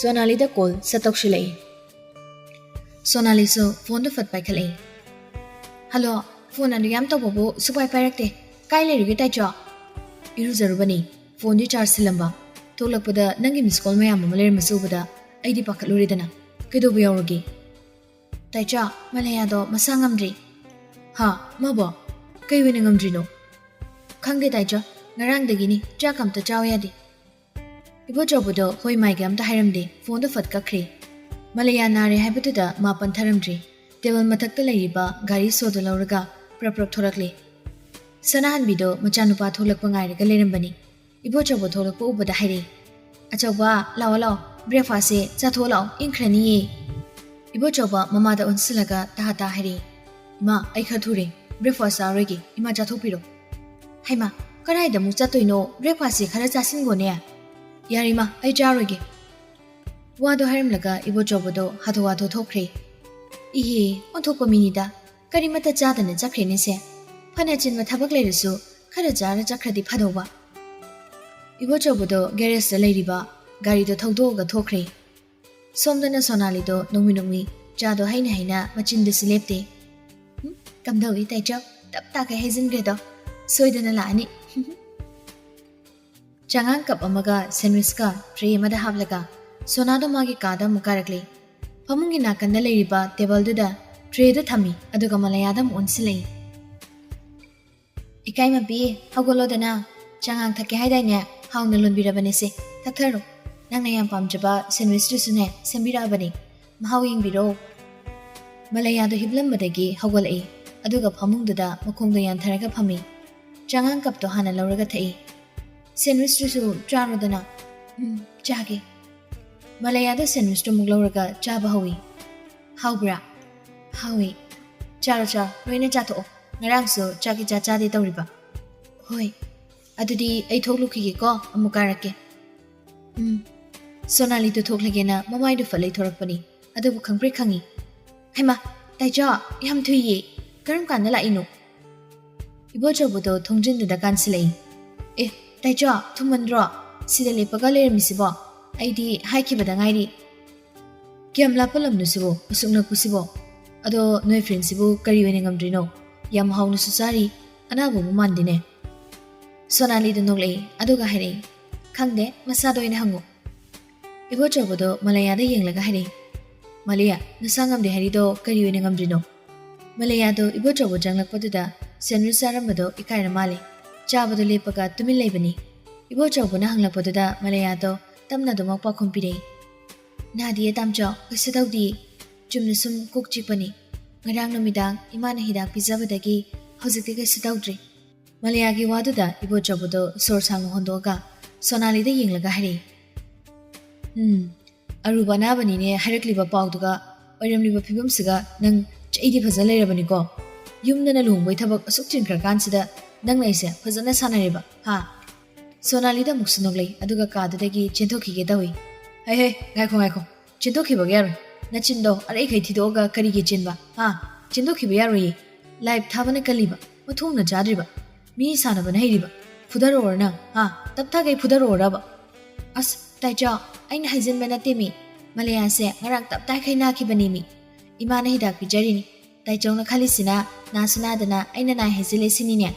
ꯁꯣꯅꯥꯂꯤꯗ ꯀꯣꯜ ꯁꯠ ꯇꯧꯁꯤꯜꯂꯛꯏ꯫ ꯁꯣꯅꯥꯂꯤꯁꯨ ꯐꯣꯟꯗꯣ ꯐꯠ ꯄꯥꯏꯈꯠꯂꯛꯏ꯫ "ꯍꯜꯂꯣ, ꯐꯣꯟ ꯑꯗꯨ ꯌꯥꯝ ꯇꯧꯕꯕꯨ ꯁꯨꯄꯥꯏ ꯄꯥꯏꯔꯛꯇꯦ꯫ ꯀꯥꯏ ꯂꯩꯔꯤꯒꯦ ꯇꯥꯏꯆꯣ?" "ꯏꯔꯨꯖꯔꯨꯕꯅꯤ, ꯐꯣꯟꯗꯤ ꯆꯥꯔꯖ ꯁꯤꯜꯂꯝꯕ꯫ ꯊꯣꯛꯂꯛꯄꯗ ꯅꯪꯒꯤ ꯃꯤꯁ ꯀꯣꯜ ꯃꯌꯥꯝ ꯑꯃ ꯂꯩꯔꯝꯕꯁꯨ ꯎꯕꯗ ꯑꯩꯗꯤ ꯄꯥꯈꯠꯂꯨꯔꯦꯗꯅ꯫ ꯀꯩꯗꯧꯕ ꯌꯥꯎꯔꯒꯦ?" "ꯇꯥꯏꯆꯣ, ꯃꯂꯌꯥꯗꯣ ꯃꯁꯥ ꯉꯝꯗ꯭ꯔꯤ꯫ ꯍꯥ, ꯃꯥꯕꯣ? ꯀꯩ ꯑꯣꯏꯅ ꯉꯝꯗ꯭ꯔꯤꯅꯣ? ꯈꯪꯗꯦ ꯇꯥꯏꯆꯥ, ꯉꯔꯥꯡꯗꯒꯤꯅꯤ ꯆꯥꯛ ꯑꯝꯇ ꯆꯥꯎ ꯌꯥꯗꯦ꯫ ꯏꯕꯣꯆꯧꯕꯗꯣ ꯍꯣꯏ ꯃꯥꯏꯒ ꯑꯝꯇ ꯍꯥꯏꯔꯝꯗꯦ, ꯐꯣꯟꯗꯣ ꯐꯠ ꯀꯛꯈ꯭ꯔꯦ꯫ ꯃꯂꯩꯌꯥ ꯅꯥꯔꯦ ꯍꯥꯏꯕꯗꯨꯗ ꯃꯥ ꯄꯟꯊꯔꯝꯗ꯭ꯔꯦ꯫ ꯇꯦꯕꯜ ꯃꯊꯛꯇ ꯂꯩꯔꯤꯕ ꯒꯥꯔꯤ ꯁꯣꯗꯣ ꯂꯧꯔꯒ ꯄ꯭ꯔꯞ ꯄ꯭ꯔꯞ ꯊꯣꯔꯛꯂꯦ꯫ ꯁꯅꯥꯍꯟꯕꯤꯗꯣ ꯃꯆꯥꯅꯨꯄꯥ ꯊꯣꯛꯂꯛꯄ ꯉꯥꯏꯔꯒ ꯂꯩꯔꯝꯕꯅꯤ꯫ ꯏꯕꯣꯆꯧꯕ ꯊꯣꯛꯂꯛꯄ ꯎꯕꯗ ꯍꯥꯏꯔꯛꯏ, "ꯑꯆꯧꯕ, ꯂꯥꯛꯑꯣ ꯂꯥꯛꯑꯣ, breakfast ꯁꯦ ꯆꯥꯊꯣꯛꯑꯣ ꯂꯥꯛꯑꯣ, ꯏꯪꯈ꯭ꯔꯅꯤꯌꯦ꯫" ꯏꯕꯣꯆꯧꯕ ꯃꯃꯥꯗ ꯑꯣꯟꯁꯤꯜꯂꯒ ꯇꯍꯥ ꯇꯍꯥ ꯍꯥꯏꯔꯛꯏ, "ꯏꯃꯥ, ꯑꯩ ꯈꯔ ꯊꯨꯔꯦ, breakfast ꯆꯥꯔꯣꯏꯒꯦ, ꯏꯃꯥ ꯆꯥꯊꯣꯛꯄꯤꯔꯣ꯫" "ꯍꯩꯃꯥ, ꯀꯗꯥꯏꯗ ꯑꯃꯨꯛ ꯆꯠꯇꯣꯏꯅꯣ? Breakfast ꯁꯦ ꯈꯔ ꯆꯥꯁꯤꯟꯒꯣꯅꯦ꯫" "ꯌꯥꯔꯦ ꯏꯃꯥ, ꯑꯩ ꯆꯥꯔꯣꯏꯒꯦ꯫" ꯋꯥꯗꯣ ꯍꯥꯏꯔꯝꯂꯒ ꯏꯕꯣꯆꯧꯕꯗꯣ ꯍꯥꯊꯨ ꯍꯥꯊꯨ ꯊꯣꯛꯈ꯭ꯔꯦ꯫ ꯏꯍꯦ, ꯑꯣꯟꯊꯣꯛꯄ ꯃꯤꯅꯤꯗ, ꯀꯔꯤꯃꯠꯇ ꯆꯥꯗꯅ ꯆꯠꯈ꯭ꯔꯦꯅꯦ ꯁꯦ꯫ ꯐꯅ ꯆꯤꯟꯕ ꯊꯕꯛ ꯂꯩꯔꯁꯨ ꯈꯔ ꯆꯥꯔ ꯆꯠꯈ꯭ꯔꯗꯤ ꯐꯗꯧꯕ꯫ ꯏꯕꯣꯆꯧꯕꯗꯣ garage ꯇ ꯂꯩꯔꯤꯕ ꯒꯥꯔꯤꯗꯣ ꯊꯧꯗꯣꯛꯑꯒ ꯊꯣꯛꯈ꯭ꯔꯦ꯫ ꯁꯣꯝꯗꯅ ꯁꯣꯅꯥꯂꯤꯗꯣ ꯅꯣꯡꯃꯤ ꯅꯣꯡꯃꯤ ꯆꯥꯗꯣ ꯍꯩꯅ ꯍꯩꯅ ꯃꯆꯤꯟꯗꯁꯨ ꯂꯦꯞꯇꯦ꯫ "ꯍꯨꯝ, ꯀꯝꯗꯧꯏ ꯇꯥꯏꯆꯧ? ꯇꯞ ꯇꯥꯈꯩ ꯍꯩꯖꯤꯟꯈ꯭ꯔꯦꯗꯣ꯫ ꯁꯣꯏꯗꯅ ꯂꯥꯛꯑꯅꯤ꯫" ꯆꯉꯥꯡ cup ꯑꯃꯒ sandwich ꯀ tray ꯑꯃꯗ ꯍꯥꯞꯂꯒ ꯁꯣꯅꯥꯗꯣ ꯃꯥꯒꯤ ꯀꯥꯗ ꯑꯃꯨꯛ ꯀꯥꯔꯛꯂꯦ꯫ ꯐꯃꯨꯡꯒꯤ ꯅꯥꯀꯟꯗ ꯂꯩꯔꯤꯕ table ꯗꯨꯗ tray ꯗꯨ ꯊꯝꯃꯤ, ꯑꯗꯨꯒ ꯃꯂꯩꯌꯥꯗ ꯑꯃꯨꯛ ꯑꯣꯟꯁꯤꯜꯂꯛꯏ꯫ "ꯏꯀꯥꯏꯃꯕꯤ, ꯍꯧꯒꯠꯂꯣꯗꯅ꯫ ꯆꯉꯥꯡ ꯊꯛꯀꯦ ꯍꯥꯏꯗꯥꯏꯅꯦ? ꯍꯥꯎꯅ ꯂꯣꯟꯕꯤꯔꯕꯅꯦꯁꯦ꯫ ꯊꯛꯊꯔꯣ꯫ ꯅꯪꯅ ꯌꯥꯝ ꯄꯥꯝꯖꯕ sandwich ꯇꯨꯁꯨꯅꯦ ꯁꯦꯝꯕꯤꯔꯛꯑꯕꯅꯦ꯫ ꯃꯍꯥꯎ ꯌꯦꯡꯕꯤꯔꯣ꯫" ꯃꯂꯩꯌꯥꯗꯣ ꯍꯤꯞꯂꯝꯕꯗꯒꯤ ꯍꯧꯒꯠꯂꯛꯏ, ꯑꯗꯨꯒ ꯐꯃꯨꯡꯗꯨꯗ ꯃꯈꯣꯡꯗꯣ ꯌꯥꯟꯊꯔꯒ ꯐꯝꯃꯤ꯫ ꯆꯉꯥꯡ cup ꯇꯣ ꯍꯥꯟꯅ ꯂꯧꯔꯒ ꯊꯛꯏ꯫ "Sandwich ꯇꯨꯁꯨ ꯆꯥꯔꯣꯗꯅ꯫" "ꯎꯝ, ꯆꯥꯒꯦ꯫" ꯃꯂꯩꯌꯥꯗꯣ sandwich ꯇꯨ ꯑꯃꯨꯛ ꯂꯧꯔꯒ ꯆꯥꯕ ꯍꯧꯏ꯫ "ꯍꯥꯎꯕ꯭ꯔꯥ?" "ꯍꯥꯎꯏ꯫" "ꯆꯥꯔꯣ, ꯆꯥꯔꯣ, ꯂꯣꯏꯅ ꯆꯥꯊꯣꯛꯑꯣ꯫ ꯉꯔꯥꯡꯁꯨ ꯆꯥꯛ ꯏꯆꯥ ꯆꯥꯗꯦ ꯇꯧꯔꯤꯕ꯫" "ꯍꯣꯏ꯫ ꯑꯗꯨꯗꯤ ꯑꯩ ꯊꯣꯛꯂꯨꯈꯤꯒꯦꯀꯣ, ꯑꯃꯨꯛ ꯀꯥꯔꯛꯀꯦ꯫" "ꯎꯝ꯫" ꯁꯣꯅꯥꯂꯤꯗꯣ ꯊꯣꯛꯂꯒꯦꯅ ꯃꯃꯥꯏꯗꯨ ꯐꯠ ꯂꯩꯊꯣꯔꯛꯄꯅꯤ, ꯑꯗꯨꯕꯨ ꯈꯪꯄ꯭ꯔꯦꯛ ꯈꯪꯏ꯫ "ꯍꯩꯃꯥ, ꯇꯥꯏꯆꯥ, ꯌꯥꯝ ꯊꯨꯏꯌꯦ꯫ ꯀꯔꯝ ꯀꯥꯟꯗ ꯂꯥꯛꯏꯅꯣ?" ꯏꯕꯣꯆꯧꯕꯗꯣ ꯊꯣꯡꯖꯤꯟꯗꯨꯗ ꯀꯥꯟꯁꯤꯜꯂꯛꯏ꯫ "ꯑꯦ, ꯇꯥꯏꯆꯥ, ꯊꯨꯃꯟꯗ꯭ꯔꯣ? ꯁꯤꯗ ꯂꯦꯞꯄꯒ ꯂꯩꯔꯝꯃꯤꯁꯤꯕꯣ? ꯑꯩꯗꯤ ꯍꯥꯏꯈꯤꯕꯗ ꯉꯥꯏꯔꯤ꯫" "ꯀꯌꯥꯝ ꯂꯥꯞꯄ ꯂꯝꯅꯣ ꯁꯤꯕꯣ, ꯑꯁꯨꯛ ꯅꯛꯄꯁꯤꯕꯣ? ꯑꯗꯣ ꯅꯣꯏ friend ꯁꯤꯕꯨ ꯀꯔꯤ ꯑꯣꯏꯅ ꯉꯝꯗ꯭ꯔꯤꯅꯣ? ꯌꯥꯝ ꯍꯥꯎꯅꯁꯨ ꯆꯥꯔꯤ, ꯑꯅꯥꯕꯕꯨ ꯃꯥꯟꯗꯦꯅꯦ꯫" ꯁꯣꯅꯥꯂꯤꯗ ꯅꯣꯛꯂꯛꯏ, ꯑꯗꯨꯒ ꯍꯥꯏꯔꯛꯏ, "ꯈꯪꯗꯦ, ꯃꯁꯥꯗ ꯑꯣꯏꯅ ꯍꯪꯉꯨ꯫" ꯏꯕꯣꯆꯧꯕꯗꯣ ꯃꯂꯩꯌꯥꯗ ꯌꯦꯡꯂꯒ ꯍꯥꯏꯔꯛꯏ, "ꯃꯂꯩꯌꯥ, ꯅꯁꯥ ꯉꯝꯗꯦ ꯍꯥꯏꯔꯤꯗꯣ ꯀꯔꯤ ꯑꯣꯏꯅ ꯉꯝꯗ꯭ꯔꯤꯅꯣ?" ꯃꯂꯌꯥꯗꯣ ꯏꯕꯣꯆꯧꯕ ꯆꯪꯂꯛꯄꯗꯨꯗ ꯁꯦꯟꯗ꯭ꯔꯤ ꯆꯥꯔꯝꯕꯗꯣ ꯏꯀꯥꯏꯔ ꯃꯥꯜꯂꯦ꯫ ꯆꯥꯕꯗꯣ ꯂꯦꯞꯄꯒ ꯇꯨꯃꯤꯟ ꯂꯩꯕꯅꯤ꯫ ꯏꯕꯣꯆꯧꯕꯅ ꯍꯪꯂꯛꯄꯗꯨꯗ ꯃꯂꯌꯥꯗꯣ ꯇꯞꯅ ꯑꯗꯨꯃꯛ ꯄꯥꯎꯈꯨꯝ ꯄꯤꯔꯛꯏ꯫ "ꯅꯥꯗꯤꯌꯦ ꯇꯥꯝꯆꯧ, ꯀꯩꯁꯨ ꯇꯧꯗꯤꯌꯦ꯫ ꯆꯨꯝꯅ ꯁꯨꯝ ꯀꯣꯛ ꯆꯤꯛꯄꯅꯤ꯫ ꯉꯔꯥꯡ ꯅꯨꯃꯤꯗꯥꯡ ꯏꯃꯥꯅ ꯍꯤꯗꯥꯛ ꯄꯤꯖꯕꯗꯒꯤ ꯍꯧꯖꯤꯛꯇꯤ ꯀꯩꯁꯨ ꯇꯧꯗ꯭ꯔꯤ꯫" ꯃꯂꯌꯥꯒꯤ ꯋꯥꯗꯨꯗ ꯏꯕꯣꯆꯧꯕꯗꯣ ꯁꯣꯔ ꯁꯥꯡꯅ ꯍꯣꯟꯗꯣꯛꯑꯒ ꯁꯣꯅꯥꯂꯤꯗ ꯌꯦꯡꯂꯒ ꯍꯥꯏꯔꯛꯏ, "ꯎꯝ, ꯑꯔꯨꯕ ꯑꯅꯥꯕꯅꯤꯅꯦ ꯍꯥꯏꯔꯛꯂꯤꯕ ꯄꯥꯎꯗꯨꯒ꯫ ꯑꯣꯏꯔꯝꯂꯤꯕ ꯐꯤꯕꯝꯁꯤꯒ ꯅꯪ ꯆꯩꯗꯤ ꯐꯖ ꯂꯩꯔꯕꯅꯤꯀꯣ꯫ ꯌꯨꯝꯗꯅ ꯂꯨꯍꯣꯡꯕꯩ ꯊꯕꯛ ꯑꯁꯨꯛ ꯆꯤꯟꯈ꯭ꯔꯀꯥꯟꯁꯤꯗ ꯅꯪꯅ ꯑꯩꯁꯦ ꯐꯖꯅ ꯁꯥꯟꯅꯔꯤꯕ, ꯍꯥ?" ꯁꯣꯅꯥꯂꯤꯗ ꯑꯃꯨꯛꯁꯨ ꯅꯣꯛꯂꯛꯏ, ꯑꯗꯨꯒ ꯀꯥꯗꯨꯗꯒꯤ ꯆꯦꯟꯊꯣꯛꯈꯤꯒꯦ ꯇꯧꯏ꯫ "ꯍꯩ ꯍꯩ, ꯉꯥꯏꯈꯣ ꯉꯥꯏꯈꯣ, ꯆꯦꯟꯊꯣꯛꯈꯤꯕꯒ ꯌꯥꯔꯣꯏ꯫ ꯅꯆꯤꯟꯗꯣ ꯑꯔꯩꯈꯩ ꯊꯤꯗꯣꯛꯑꯒ ꯀꯔꯤꯒꯤ ꯆꯦꯟꯕ, ꯍꯥ? ꯆꯦꯟꯊꯣꯛꯈꯤꯕ ꯌꯥꯔꯣꯏꯌꯦ꯫ ꯂꯥꯏꯞ ꯊꯥꯕꯅ ꯀꯜꯂꯤꯕ, ꯃꯊꯣꯡꯅ ꯆꯥꯗ꯭ꯔꯤꯕ, ꯃꯤ ꯁꯥꯟꯅꯕꯅ ꯍꯩꯔꯤꯕ꯫ ꯐꯨꯗꯔꯛꯑꯣꯔ ꯅꯪ, ꯍꯥ? ꯇꯞꯊꯥꯈꯩ ꯐꯨꯗꯔꯛꯑꯣꯔꯕ?" "ꯑꯁ, ꯇꯥꯏꯆꯧ, ꯑꯩꯅ ꯍꯥꯏꯖꯤꯟꯕ ꯅꯠꯇꯦꯃꯤ꯫ ꯃꯂꯌꯥꯁꯦ ꯉꯔꯥꯡ ꯇꯞꯇꯥꯈꯩ ꯅꯥꯈꯤꯕꯅꯦꯃꯤ꯫ ꯏꯃꯥꯅ ꯍꯤꯗꯥꯛ ꯄꯤꯖꯔꯤꯅꯤ꯫ ꯇꯥꯏꯆꯧꯅ ꯈꯜꯂꯤꯁꯤꯅ ꯅꯥꯁꯨ ꯅꯥꯗꯅ ꯑꯩꯅ ꯅꯥꯏ ꯍꯥꯏꯖꯤꯜꯂꯦ ꯁꯤꯅꯤꯅꯦ꯫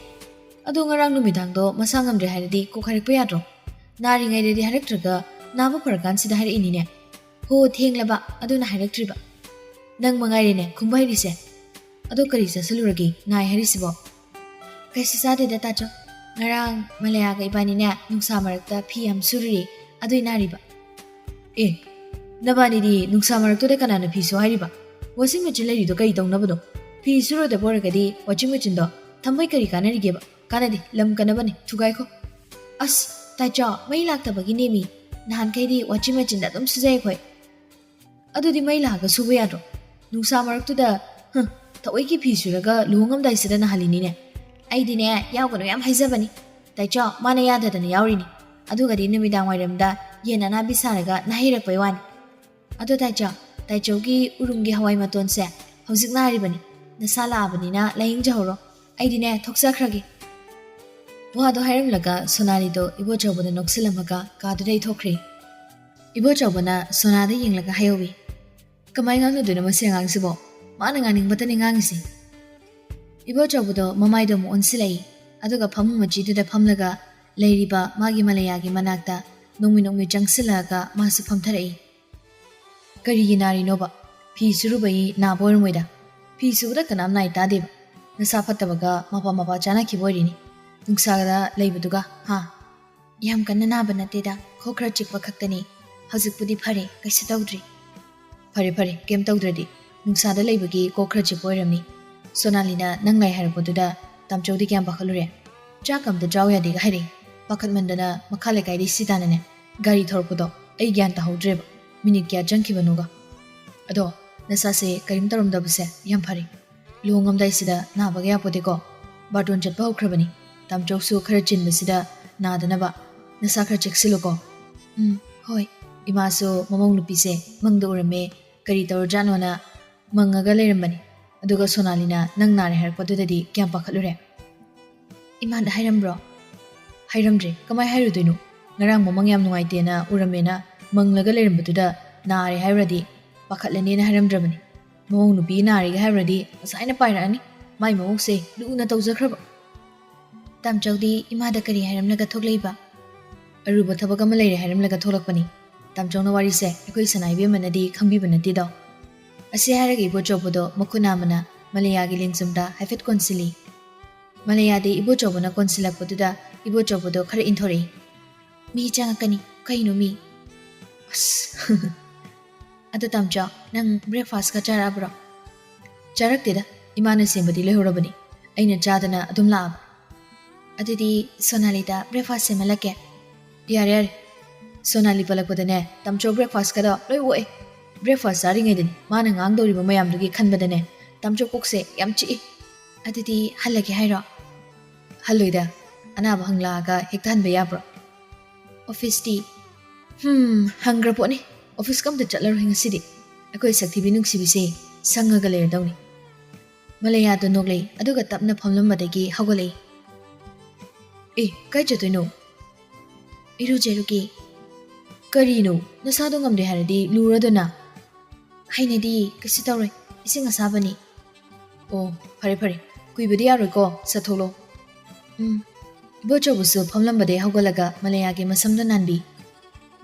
ꯑꯗꯣ ꯉꯔꯥꯡ ꯅꯨꯃꯤꯗꯥꯡꯗꯣ ꯃꯁꯥ ꯉꯝꯗ꯭ꯔꯦ ꯍꯥꯏꯔꯗꯤ ꯀꯣꯛ ꯍꯥꯏꯔꯛꯄ ꯌꯥꯗ꯭ꯔꯣ? ꯅꯥꯔꯤꯉꯩꯗꯗꯤ ꯍꯥꯏꯔꯛꯇ꯭ꯔꯒ ꯅꯥꯕ ꯐꯔꯀꯥꯟꯁꯤꯗ ꯍꯥꯏꯔꯛꯏꯅꯤꯅꯦ꯫ ꯍꯣ, ꯊꯦꯡꯂꯕ, ꯑꯗꯨꯅ ꯍꯥꯏꯔꯛꯇ꯭ꯔꯤꯕ꯫ ꯅꯪ ꯃꯉꯥꯏꯔꯦꯅꯦ ꯈꯨꯝꯕ ꯍꯩꯔꯤꯁꯦ꯫ ꯑꯗꯣ ꯀꯔꯤ ꯆꯥꯁꯤꯜꯂꯨꯔꯒꯦ ꯅꯥꯏ ꯍꯥꯏꯔꯤꯁꯤꯕꯣ?" "ꯀꯩꯁꯨ ꯆꯥꯗꯦꯗ ꯇꯥꯆꯧ꯫ ꯉꯔꯥꯡ ꯃꯂꯌꯥꯒ ꯏꯕꯥꯅꯤꯅꯦ ꯅꯨꯡꯁꯥ ꯃꯔꯛꯇ ꯐꯤ ꯌꯥꯝ ꯁꯨꯔꯨꯔꯦ, ꯑꯗꯨꯏ ꯅꯥꯔꯤꯕ꯫" "ꯑꯦ, ꯅꯕꯥꯅꯤꯗꯤ ꯅꯨꯡꯁꯥ ꯃꯔꯛꯇꯨꯗ ꯀꯅꯥꯅ ꯐꯤ ꯁꯨ ꯍꯥꯏꯔꯤꯕ? ꯋꯥꯁꯤꯡ ꯃꯦꯆꯤꯟ ꯂꯩꯔꯤꯗꯣ ꯀꯔꯤ ꯇꯧꯅꯕꯅꯣ? ꯐꯤ ꯁꯨꯔꯣꯏꯗꯕ ꯑꯣꯏꯔꯒꯗꯤ ꯋꯥꯁꯤꯡ ꯃꯦꯆꯤꯟꯗꯣ ꯊꯝꯕꯩ ꯀꯔꯤ ꯀꯥꯟꯅꯔꯤꯒꯦꯕ? ꯀꯥꯟꯅꯗꯦ, ꯂꯝ ꯀꯟꯅꯕꯅꯦ, ꯊꯨꯒꯥꯏꯈꯣ꯫" "ꯑꯁ, ꯇꯥꯏꯆꯧ, ꯃꯩ ꯂꯥꯛꯇꯕꯒꯤꯅꯦꯃꯤ꯫ ꯅꯍꯥꯟꯈꯩꯗꯤ ꯋꯥꯁꯤꯡ ꯃꯦꯆꯤꯟꯗ ꯑꯗꯨꯝ ꯁꯨꯖꯩ ꯑꯩꯈꯣꯏ꯫" "ꯑꯗꯨꯗꯤ ꯃꯩ ꯂꯥꯛꯑꯒ ꯁꯨꯕ ꯌꯥꯗ꯭ꯔꯣ? ꯅꯨꯡꯁꯥ ꯃꯔꯛꯇꯨꯗ, ꯍ, ꯊꯑꯣꯏꯒꯤ ꯐꯤ ꯁꯨꯔꯒ ꯂꯨꯍꯣꯡꯉꯝꯗꯥꯏꯁꯤꯗ ꯅꯥꯍꯜꯂꯤꯅꯤꯅꯦ꯫" "ꯑꯩꯗꯤꯅꯦ, ꯌꯥꯎꯒꯅꯨ ꯌꯥꯝ ꯍꯥꯏꯖꯕꯅꯤ꯫ ꯇꯥꯏꯆꯧ, ꯃꯥꯅ ꯌꯥꯗꯗꯅ ꯌꯥꯎꯔꯤꯅꯤ꯫ ꯑꯗꯨꯒꯗꯤ ꯅꯨꯃꯤꯗꯥꯡ ꯋꯥꯏꯔꯝꯗ ꯌꯦꯟ ꯑꯅꯥꯕꯤ ꯁꯥꯔꯒ ꯅꯥꯍꯩꯔꯛꯄꯩ ꯋꯥꯅꯤ꯫ ꯑꯗꯣ ꯇꯥꯏꯆꯧ, ꯇꯥꯏꯆꯧꯒꯤ ꯎꯔꯨꯝꯒꯤ ꯍꯋꯥꯏ ꯃꯇꯣꯟꯁꯦ ꯍꯧꯖꯤꯛ ꯅꯥꯔꯤꯕꯅꯤ꯫ ꯅꯁꯥ ꯂꯥꯛꯑꯕꯅꯤꯅ ꯂꯥꯌꯦꯡꯖꯍꯧꯔꯣ꯫ ꯑꯩꯗꯤꯅꯦ, ꯊꯣꯛꯆꯈ꯭ꯔꯒꯦ꯫" ꯋꯥꯗꯣ ꯍꯥꯏꯔꯝꯂꯒ ꯁꯣꯅꯥꯂꯤꯗꯣ ꯏꯕꯣꯆꯧꯕꯗ ꯅꯣꯛꯁꯤꯜꯂꯝꯃꯒ ꯀꯥꯗꯨꯗꯩ ꯊꯣꯛꯈ꯭ꯔꯦ꯫ ꯏꯕꯣꯆꯧꯕꯅ ꯁꯣꯅꯥꯗ ꯌꯦꯡꯂꯒ ꯍꯥꯏꯍꯧꯋꯤ, "ꯀꯃꯥꯏ ꯉꯥꯡꯅꯗꯣꯏꯅꯣ ꯃꯁꯤ ꯑꯉꯥꯡꯁꯤꯕꯣ? ꯃꯥꯅ ꯉꯥꯡꯅꯤꯡꯕꯇꯅꯤ ꯉꯥꯡꯉꯤꯁꯤ꯫" ꯏꯕꯣꯆꯧꯕꯗꯣ ꯃꯃꯥꯏꯗꯣ ꯑꯃꯨꯛ ꯑꯣꯟꯁꯤꯜꯂꯛꯏ, ꯑꯗꯨꯒ ꯐꯃꯨꯡ ꯃꯆꯤꯗꯨꯗ ꯐꯝꯂꯒ ꯂꯩꯔꯤꯕ ꯃꯥꯒꯤ ꯃꯂꯌꯥꯒꯤ ꯃꯅꯥꯛꯇ ꯅꯣꯡꯃꯩ ꯅꯣꯡꯃꯩ ꯆꯪꯁꯤꯜꯂꯛꯑꯒ ꯃꯥꯁꯨ ꯐꯝꯊꯔꯛꯏ꯫ "ꯀꯔꯤꯒꯤ ꯅꯥꯔꯤꯅꯣꯕ? ꯐꯤ ꯁꯨꯔꯨꯕꯒꯤ ꯅꯥꯕ ꯑꯣꯏꯔꯝꯃꯣꯏꯗ꯫ ꯐꯤ ꯁꯨꯕꯗ ꯀꯅꯥꯝ ꯅꯥꯏ ꯇꯥꯗꯦꯕ꯫ ꯅꯁꯥ ꯐꯠꯇꯕꯒ ꯃꯄꯥ ꯃꯄꯥ ꯆꯥꯅꯈꯤꯕ ꯑꯣꯏꯔꯤꯅꯤ꯫ ꯅꯨꯡꯁꯥꯗ ꯂꯩꯕꯗꯨꯒ, ꯍꯥ? ꯌꯥꯝ ꯀꯟꯅ ꯅꯥꯕ ꯅꯠꯇꯦꯗ, ꯈꯣꯛ ꯈꯔ ꯆꯤꯛꯄ ꯈꯛꯇꯅꯤ꯫ ꯍꯧꯖꯤꯛꯄꯨꯗꯤ ꯐꯔꯦ, ꯀꯩꯁꯨ ꯇꯧꯗ꯭ꯔꯤ꯫ ꯐꯔꯦ, ꯐꯔꯦ, ꯀꯩꯝ ꯇꯧꯗ꯭ꯔꯗꯤ꯫ ꯅꯨꯡꯁꯥꯗ ꯂꯩꯕꯒꯤ ꯀꯣꯛ ꯈꯔ ꯆꯤꯛꯄ ꯑꯣꯏꯔꯝꯅꯤ꯫ ꯁꯣꯅꯥꯂꯤꯅ ꯅꯪ ꯂꯩ ꯍꯥꯏꯔꯛꯄꯗꯨꯗ ꯇꯥꯝꯆꯧꯗꯤ ꯀꯌꯥꯝ ꯄꯥꯈꯠꯂꯨꯔꯦ꯫ ꯆꯥꯛ ꯑꯝꯇ ꯆꯥꯎ ꯌꯥꯗꯦꯒ ꯍꯥꯏꯔꯛꯏ꯫ ꯄꯥꯈꯠꯃꯟꯗꯅ ꯃꯈꯥ ꯂꯩꯀꯥꯏꯗꯩ ꯁꯤ ꯇꯥꯅꯅꯦ ꯒꯥꯔꯤ ꯊꯧꯔꯛꯄꯗꯣ ꯑꯩ ꯒ꯭ꯌꯥꯟ ꯇꯥꯍꯧꯗ꯭ꯔꯦꯕ꯫ ꯃꯤꯅꯤꯠ ꯀꯌꯥ ꯆꯪꯈꯤꯕꯅꯣꯒ꯫ ꯑꯗꯣ ꯅꯁꯥꯁꯦ ꯀꯔꯤꯝ ꯇꯧꯔꯝꯗꯕꯁꯦ ꯌꯥꯝ ꯐꯔꯦ꯫ ꯂꯨꯍꯣꯡꯉꯝꯗꯥꯏꯁꯤꯗ ꯅꯥꯕꯒ ꯌꯥꯄꯣꯠꯇꯦꯀꯣ꯫ ꯕꯥꯔꯇꯣꯟ ꯆꯠꯄ ꯍꯧꯈ꯭ꯔꯕꯅꯤ꯫ ꯇꯥꯝꯆꯧꯁꯨ ꯈꯔ ꯆꯤꯟꯕꯁꯤꯗ ꯅꯥꯗꯅꯕ꯫ ꯅꯁꯥ ꯈꯔ ꯆꯦꯛꯁꯤꯜꯂꯨꯀꯣ꯫ ꯎꯝ, ꯍꯣꯏ꯫ ꯏꯃꯥꯁꯨ ꯃꯃꯧ ꯅꯨꯄꯤꯁꯦ ꯃꯪꯗ ꯎꯔꯝꯃꯦ, ꯀꯔꯤ ꯇꯧꯔꯖꯥꯠꯅꯣꯅ ꯃꯪꯉꯒ ꯂꯩꯔꯝꯕꯅꯤ꯫ ꯑꯗꯨꯒ ꯁꯣꯅꯥꯂꯤꯅ ꯅꯪ ꯅꯥꯔꯦ ꯍꯥꯏꯔꯛꯄꯗꯨꯗꯗꯤ ꯀꯌꯥꯝ ꯄꯥꯈꯠꯂꯨꯔꯦ꯫ ꯏꯃꯥꯗ ꯍꯥꯏꯔꯝꯕ꯭ꯔꯣ? ꯍꯥꯏꯔꯝꯗ꯭ꯔꯦ, ꯀꯃꯥꯏ ꯍꯥꯏꯔꯨꯗꯣꯏꯅꯣ? ꯉꯔꯥꯡ ꯃꯃꯪ ꯌꯥꯝ ꯅꯨꯡꯉꯥꯏꯇꯦꯅ ꯎꯔꯝꯃꯦꯅ ꯃꯪꯂꯒ ꯂꯩꯔꯝꯕꯗꯨꯗ ꯅꯥꯔꯦ ꯍꯥꯏꯔꯨꯔꯗꯤ ꯄꯥꯈꯠꯂꯅꯦꯅ ꯍꯥꯏꯔꯝꯗ꯭ꯔꯕꯅꯤ꯫ ꯃꯃꯧ ꯅꯨꯄꯤ ꯅꯥꯔꯦꯒ ꯍꯥꯏꯔꯨꯔꯗꯤ ꯉꯁꯥꯏꯅ ꯄꯥꯏꯔꯛꯑꯅꯤ꯫ ꯃꯥꯏ ꯃꯑꯣꯡꯁꯦ ꯂꯨꯅ ꯇꯧꯖꯈ꯭ꯔꯕ꯫ ꯇꯥꯝꯆꯧꯗꯤ ꯏꯃꯥꯗ ꯀꯔꯤ ꯍꯥꯏꯔꯝꯂꯒ ꯊꯣꯛꯂꯛꯏꯕ? ꯑꯔꯨꯕ ꯊꯕꯛ ꯑꯃ ꯂꯩꯔꯦ ꯍꯥꯏꯔꯝꯂꯒ ꯊꯣꯛꯂꯛꯄꯅꯤ꯫ ꯇꯥꯝꯆꯧꯅ ꯋꯥꯔꯤꯁꯦ ꯑꯩꯈꯣꯏ ꯁꯅꯥ ꯏꯕꯦꯝꯃꯅꯗꯤ ꯈꯪꯕꯤꯕ ꯅꯠꯇꯦꯗꯣ꯫ ꯑꯁꯤ ꯍꯥꯏꯔꯒ ꯏꯕꯣꯆꯧꯕꯗꯣ ꯃꯈꯨꯠ ꯅꯥꯝꯃꯅ ꯃꯂꯩꯌꯥꯒꯤ ꯂꯦꯡꯖꯨꯝꯗ ꯍꯥꯏꯐꯦꯠ ꯀꯣꯟꯁꯤꯜꯂꯤ꯫ ꯃꯂꯩꯌꯥꯗꯤ ꯏꯕꯣꯆꯧꯕꯅ ꯀꯣꯟꯁꯤꯜꯂꯛꯄꯗꯨꯗ ꯏꯕꯣꯆꯧꯕꯗꯣ ꯈꯔ ꯏꯟꯊꯣꯔꯛꯏ꯫ "ꯃꯤ ꯆꯪꯉꯛꯀꯅꯤ꯫ ꯀꯩꯅꯣ ꯃꯤ?" ꯑꯁ꯫ "ꯑꯗꯣ ꯇꯥꯝꯆꯧ, ꯅꯪ breakfastꯀ ꯆꯥꯔꯛꯑꯕ꯭ꯔꯣ?" "ꯆꯥꯔꯛꯇꯦꯗ, ꯏꯃꯥꯅ ꯁꯦꯝꯕꯗꯤ ꯂꯣꯏꯍꯧꯔꯕꯅꯤ꯫ ꯑꯩꯅ ꯆꯥꯗꯅ ꯑꯗꯨꯝ ꯂꯥꯛꯑꯕ꯫" "ꯑꯗꯨꯗꯤ ꯁꯣꯅꯥꯂꯤꯗ breakfast ꯁꯦꯝꯍꯜꯂꯛꯀꯦ꯫" "ꯌꯥꯔꯦ, ꯌꯥꯔꯦ꯫ ꯁꯣꯅꯥꯂꯤ ꯄꯜꯂꯛꯄꯗꯅꯦ, ꯇꯥꯝꯆꯧ breakfastꯀꯗꯣ ꯂꯣꯏ ꯑꯣꯛꯑꯦ꯫ Breakfast ꯆꯥꯔꯤꯉꯩꯗꯅꯤ ꯃꯥꯅ ꯉꯥꯡꯗꯧꯔꯤꯕ ꯃꯌꯥꯝꯗꯨꯒꯤ ꯈꯟꯕꯗꯅꯦ, ꯇꯥꯝꯆꯧ ꯀꯣꯛꯁꯦ ꯌꯥꯝ ꯆꯤꯛꯏ꯫" "ꯑꯗꯨꯗꯤ ꯍꯜꯂꯒꯦ ꯍꯥꯏꯔꯣ?" "ꯍꯜꯂꯣꯏꯗ, ꯑꯅꯥꯕ ꯍꯪꯂꯛꯑꯒ ꯍꯦꯛꯇ ꯍꯟꯕ ꯌꯥꯕ꯭ꯔꯣ?" "Officeꯇꯤ?" "ꯍꯝ, ꯍꯪꯈ꯭ꯔ ꯄꯣꯠꯅꯤ꯫ Officeꯀ ꯑꯝꯇ ꯆꯠꯂꯔꯣꯏ ꯉꯁꯤꯗꯤ꯫ ꯑꯩꯈꯣꯏ ꯁꯛꯊꯤꯕꯤ ꯅꯨꯡꯁꯤꯕꯤꯁꯦ ꯁꯪꯉꯒ ꯂꯩꯔꯗꯧꯅꯤ꯫" ꯃꯂꯩꯌꯥꯗꯣ ꯅꯣꯛꯂꯛꯏ, ꯑꯗꯨꯒ ꯇꯞꯅ ꯐꯝꯂꯝꯕꯗꯒꯤ ꯍꯧꯒꯠꯂꯛꯏ꯫ "ꯑꯦ, ꯀꯥꯏ ꯆꯠꯇꯣꯏꯅꯣ?" "ꯏꯔꯨꯖꯔꯨꯒꯦ꯫" "ꯀꯔꯤꯅꯣ? ꯅꯁꯥꯗꯣ ꯉꯝꯗꯦ ꯍꯥꯏꯔꯗꯤ ꯂꯨꯔꯗꯅ꯫" "ꯍꯩꯅꯗꯤ, ꯀꯩꯁꯨ ꯇꯧꯔꯣꯏ, ꯏꯁꯤꯡ ꯑꯁꯥꯕꯅꯤ꯫" "ꯑꯣ, ꯐꯔꯦ ꯐꯔꯦ, ꯀꯨꯏꯕꯗꯤ ꯌꯥꯔꯣꯏꯀꯣ, ꯆꯠꯊꯣꯛꯂꯣ꯫" "ꯎꯝ꯫" ꯏꯕꯣꯆꯧꯕꯁꯨ ꯐꯝꯂꯝꯕꯗꯩ ꯍꯧꯒꯠꯂꯒ ꯃꯂꯩꯌꯥꯒꯤ ꯃꯁꯝꯗꯣ ꯅꯥꯟꯕꯤ꯫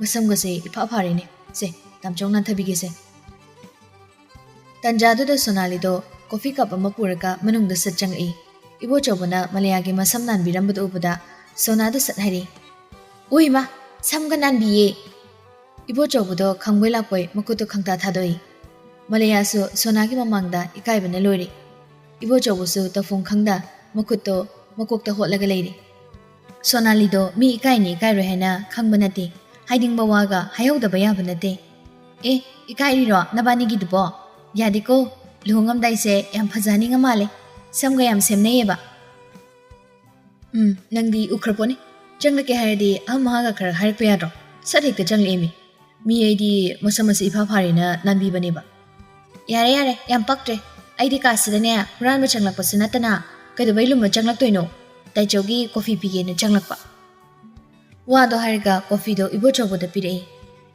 "ꯃꯁꯝꯒꯁꯦ ꯏꯐꯥ ꯐꯥꯔꯦꯅꯦ꯫ ꯁꯦ, ꯇꯥꯝꯆꯧ ꯅꯥꯟꯊꯕꯤꯒꯦꯁꯦ꯫" ꯇꯟꯖꯥꯗꯨꯗ ꯁꯣꯅꯥꯂꯤꯗꯣ ꯀꯣꯐꯤ ꯀꯞ ꯑꯃ ꯄꯨꯔꯒ ꯃꯅꯨꯡꯗ ꯁꯠ ꯆꯪꯂꯛꯏ꯫ ꯏꯕꯣꯆꯧꯕꯅ ꯃꯂꯌꯥꯒꯤ ꯃꯁꯝ ꯅꯥꯟꯕꯤꯔꯝꯕꯗꯨ ꯎꯕꯗ ꯁꯣꯅꯥꯗ ꯁꯠ ꯍꯥꯏꯔꯤ, "ꯎꯏ ꯃꯥ, ꯁꯝꯒ ꯅꯥꯟꯕꯤꯌꯦ!" ꯏꯕꯣꯆꯧꯕꯗꯣ ꯈꯪꯕꯣꯏ ꯂꯥꯛꯄꯣꯏ ꯃꯈꯨꯠꯇꯣ ꯈꯪꯇꯥ ꯊꯥꯗꯣꯛꯏ꯫ ꯃꯂꯌꯥꯁꯨ ꯁꯣꯅꯥꯒꯤ ꯃꯃꯥꯡꯗ ꯏꯀꯥꯏꯕꯅ ꯂꯣꯏꯔꯦ꯫ ꯏꯕꯣꯆꯧꯕꯁꯨ ꯇꯧꯐꯝ ꯈꯪꯗ ꯃꯈꯨꯠꯇꯣ ꯃꯀꯣꯛꯇ ꯍꯣꯠꯂꯒ ꯂꯩꯔꯤ꯫ ꯁꯣꯅꯥꯂꯤꯗꯣ ꯃꯤ ꯏꯀꯥꯏꯅꯤ ꯏꯀꯥꯏꯔꯣꯏ ꯍꯥꯏꯅ ꯈꯪꯕ ꯅꯠꯇꯦ, ꯍꯥꯏꯅꯤꯡꯕ ꯋꯥꯒ ꯍꯥꯏꯍꯧꯗꯕ ꯌꯥꯕ ꯅꯠꯇꯦ꯫ "ꯑꯦ, ꯏꯀꯥꯏꯔꯤꯔꯣ ꯅꯕꯥꯅꯤꯒꯤꯗꯨꯕꯣ? ꯌꯥꯗꯦꯀꯣ, ꯂꯨꯍꯣꯡꯉꯝꯗꯥꯏꯁꯦ ꯌꯥꯝ ꯐꯖꯍꯟꯅꯤꯡꯉ ꯃꯥꯜꯂꯦ, ꯁꯝꯒ ꯌꯥꯝ ꯁꯦꯝꯅꯩꯌꯦꯕ꯫" "ꯎꯝ, ꯅꯪꯗꯤ ꯎꯈ꯭ꯔ ꯄꯣꯠꯅꯤ꯫ ꯆꯪꯂꯛꯀꯦ ꯍꯥꯏꯔꯗꯤ ꯑꯍꯟ ꯃꯍꯥꯒ ꯈꯔ ꯍꯥꯏꯔꯛꯄ ꯌꯥꯗ꯭ꯔꯣ? ꯁꯠ ꯍꯦꯛꯇ ꯆꯪꯂꯛꯑꯦꯃꯤ꯫ ꯃꯤ ꯑꯩꯗꯤ ꯃꯁꯝ ꯑꯁꯤ ꯏꯐꯥ ꯐꯥꯔꯦꯅ ꯅꯥꯟꯕꯤꯕꯅꯦꯕ꯫" "ꯌꯥꯔꯦ, ꯌꯥꯔꯦ, ꯌꯥꯝ ꯄꯛꯇ꯭ꯔꯦ꯫ ꯑꯩꯗꯤ ꯀꯥꯁꯤꯗꯅꯦ ꯍꯨꯔꯥꯟꯕ ꯆꯪꯂꯛꯄꯁꯨ ꯅꯠꯇꯅ ꯀꯩꯗꯧꯕꯩ ꯂꯨꯝꯃ ꯆꯪꯂꯛꯇꯣꯏꯅꯣ? ꯇꯥꯏꯆꯧꯒꯤ ꯀꯣꯐꯤ ꯄꯤꯒꯦꯅ ꯆꯪꯂꯛꯄ꯫" ꯋꯥꯗꯣ ꯍꯥꯏꯔꯒ ꯀꯣꯐꯤꯗꯣ ꯏꯕꯣꯆꯧꯕꯗ ꯄꯤꯔꯛꯏ꯫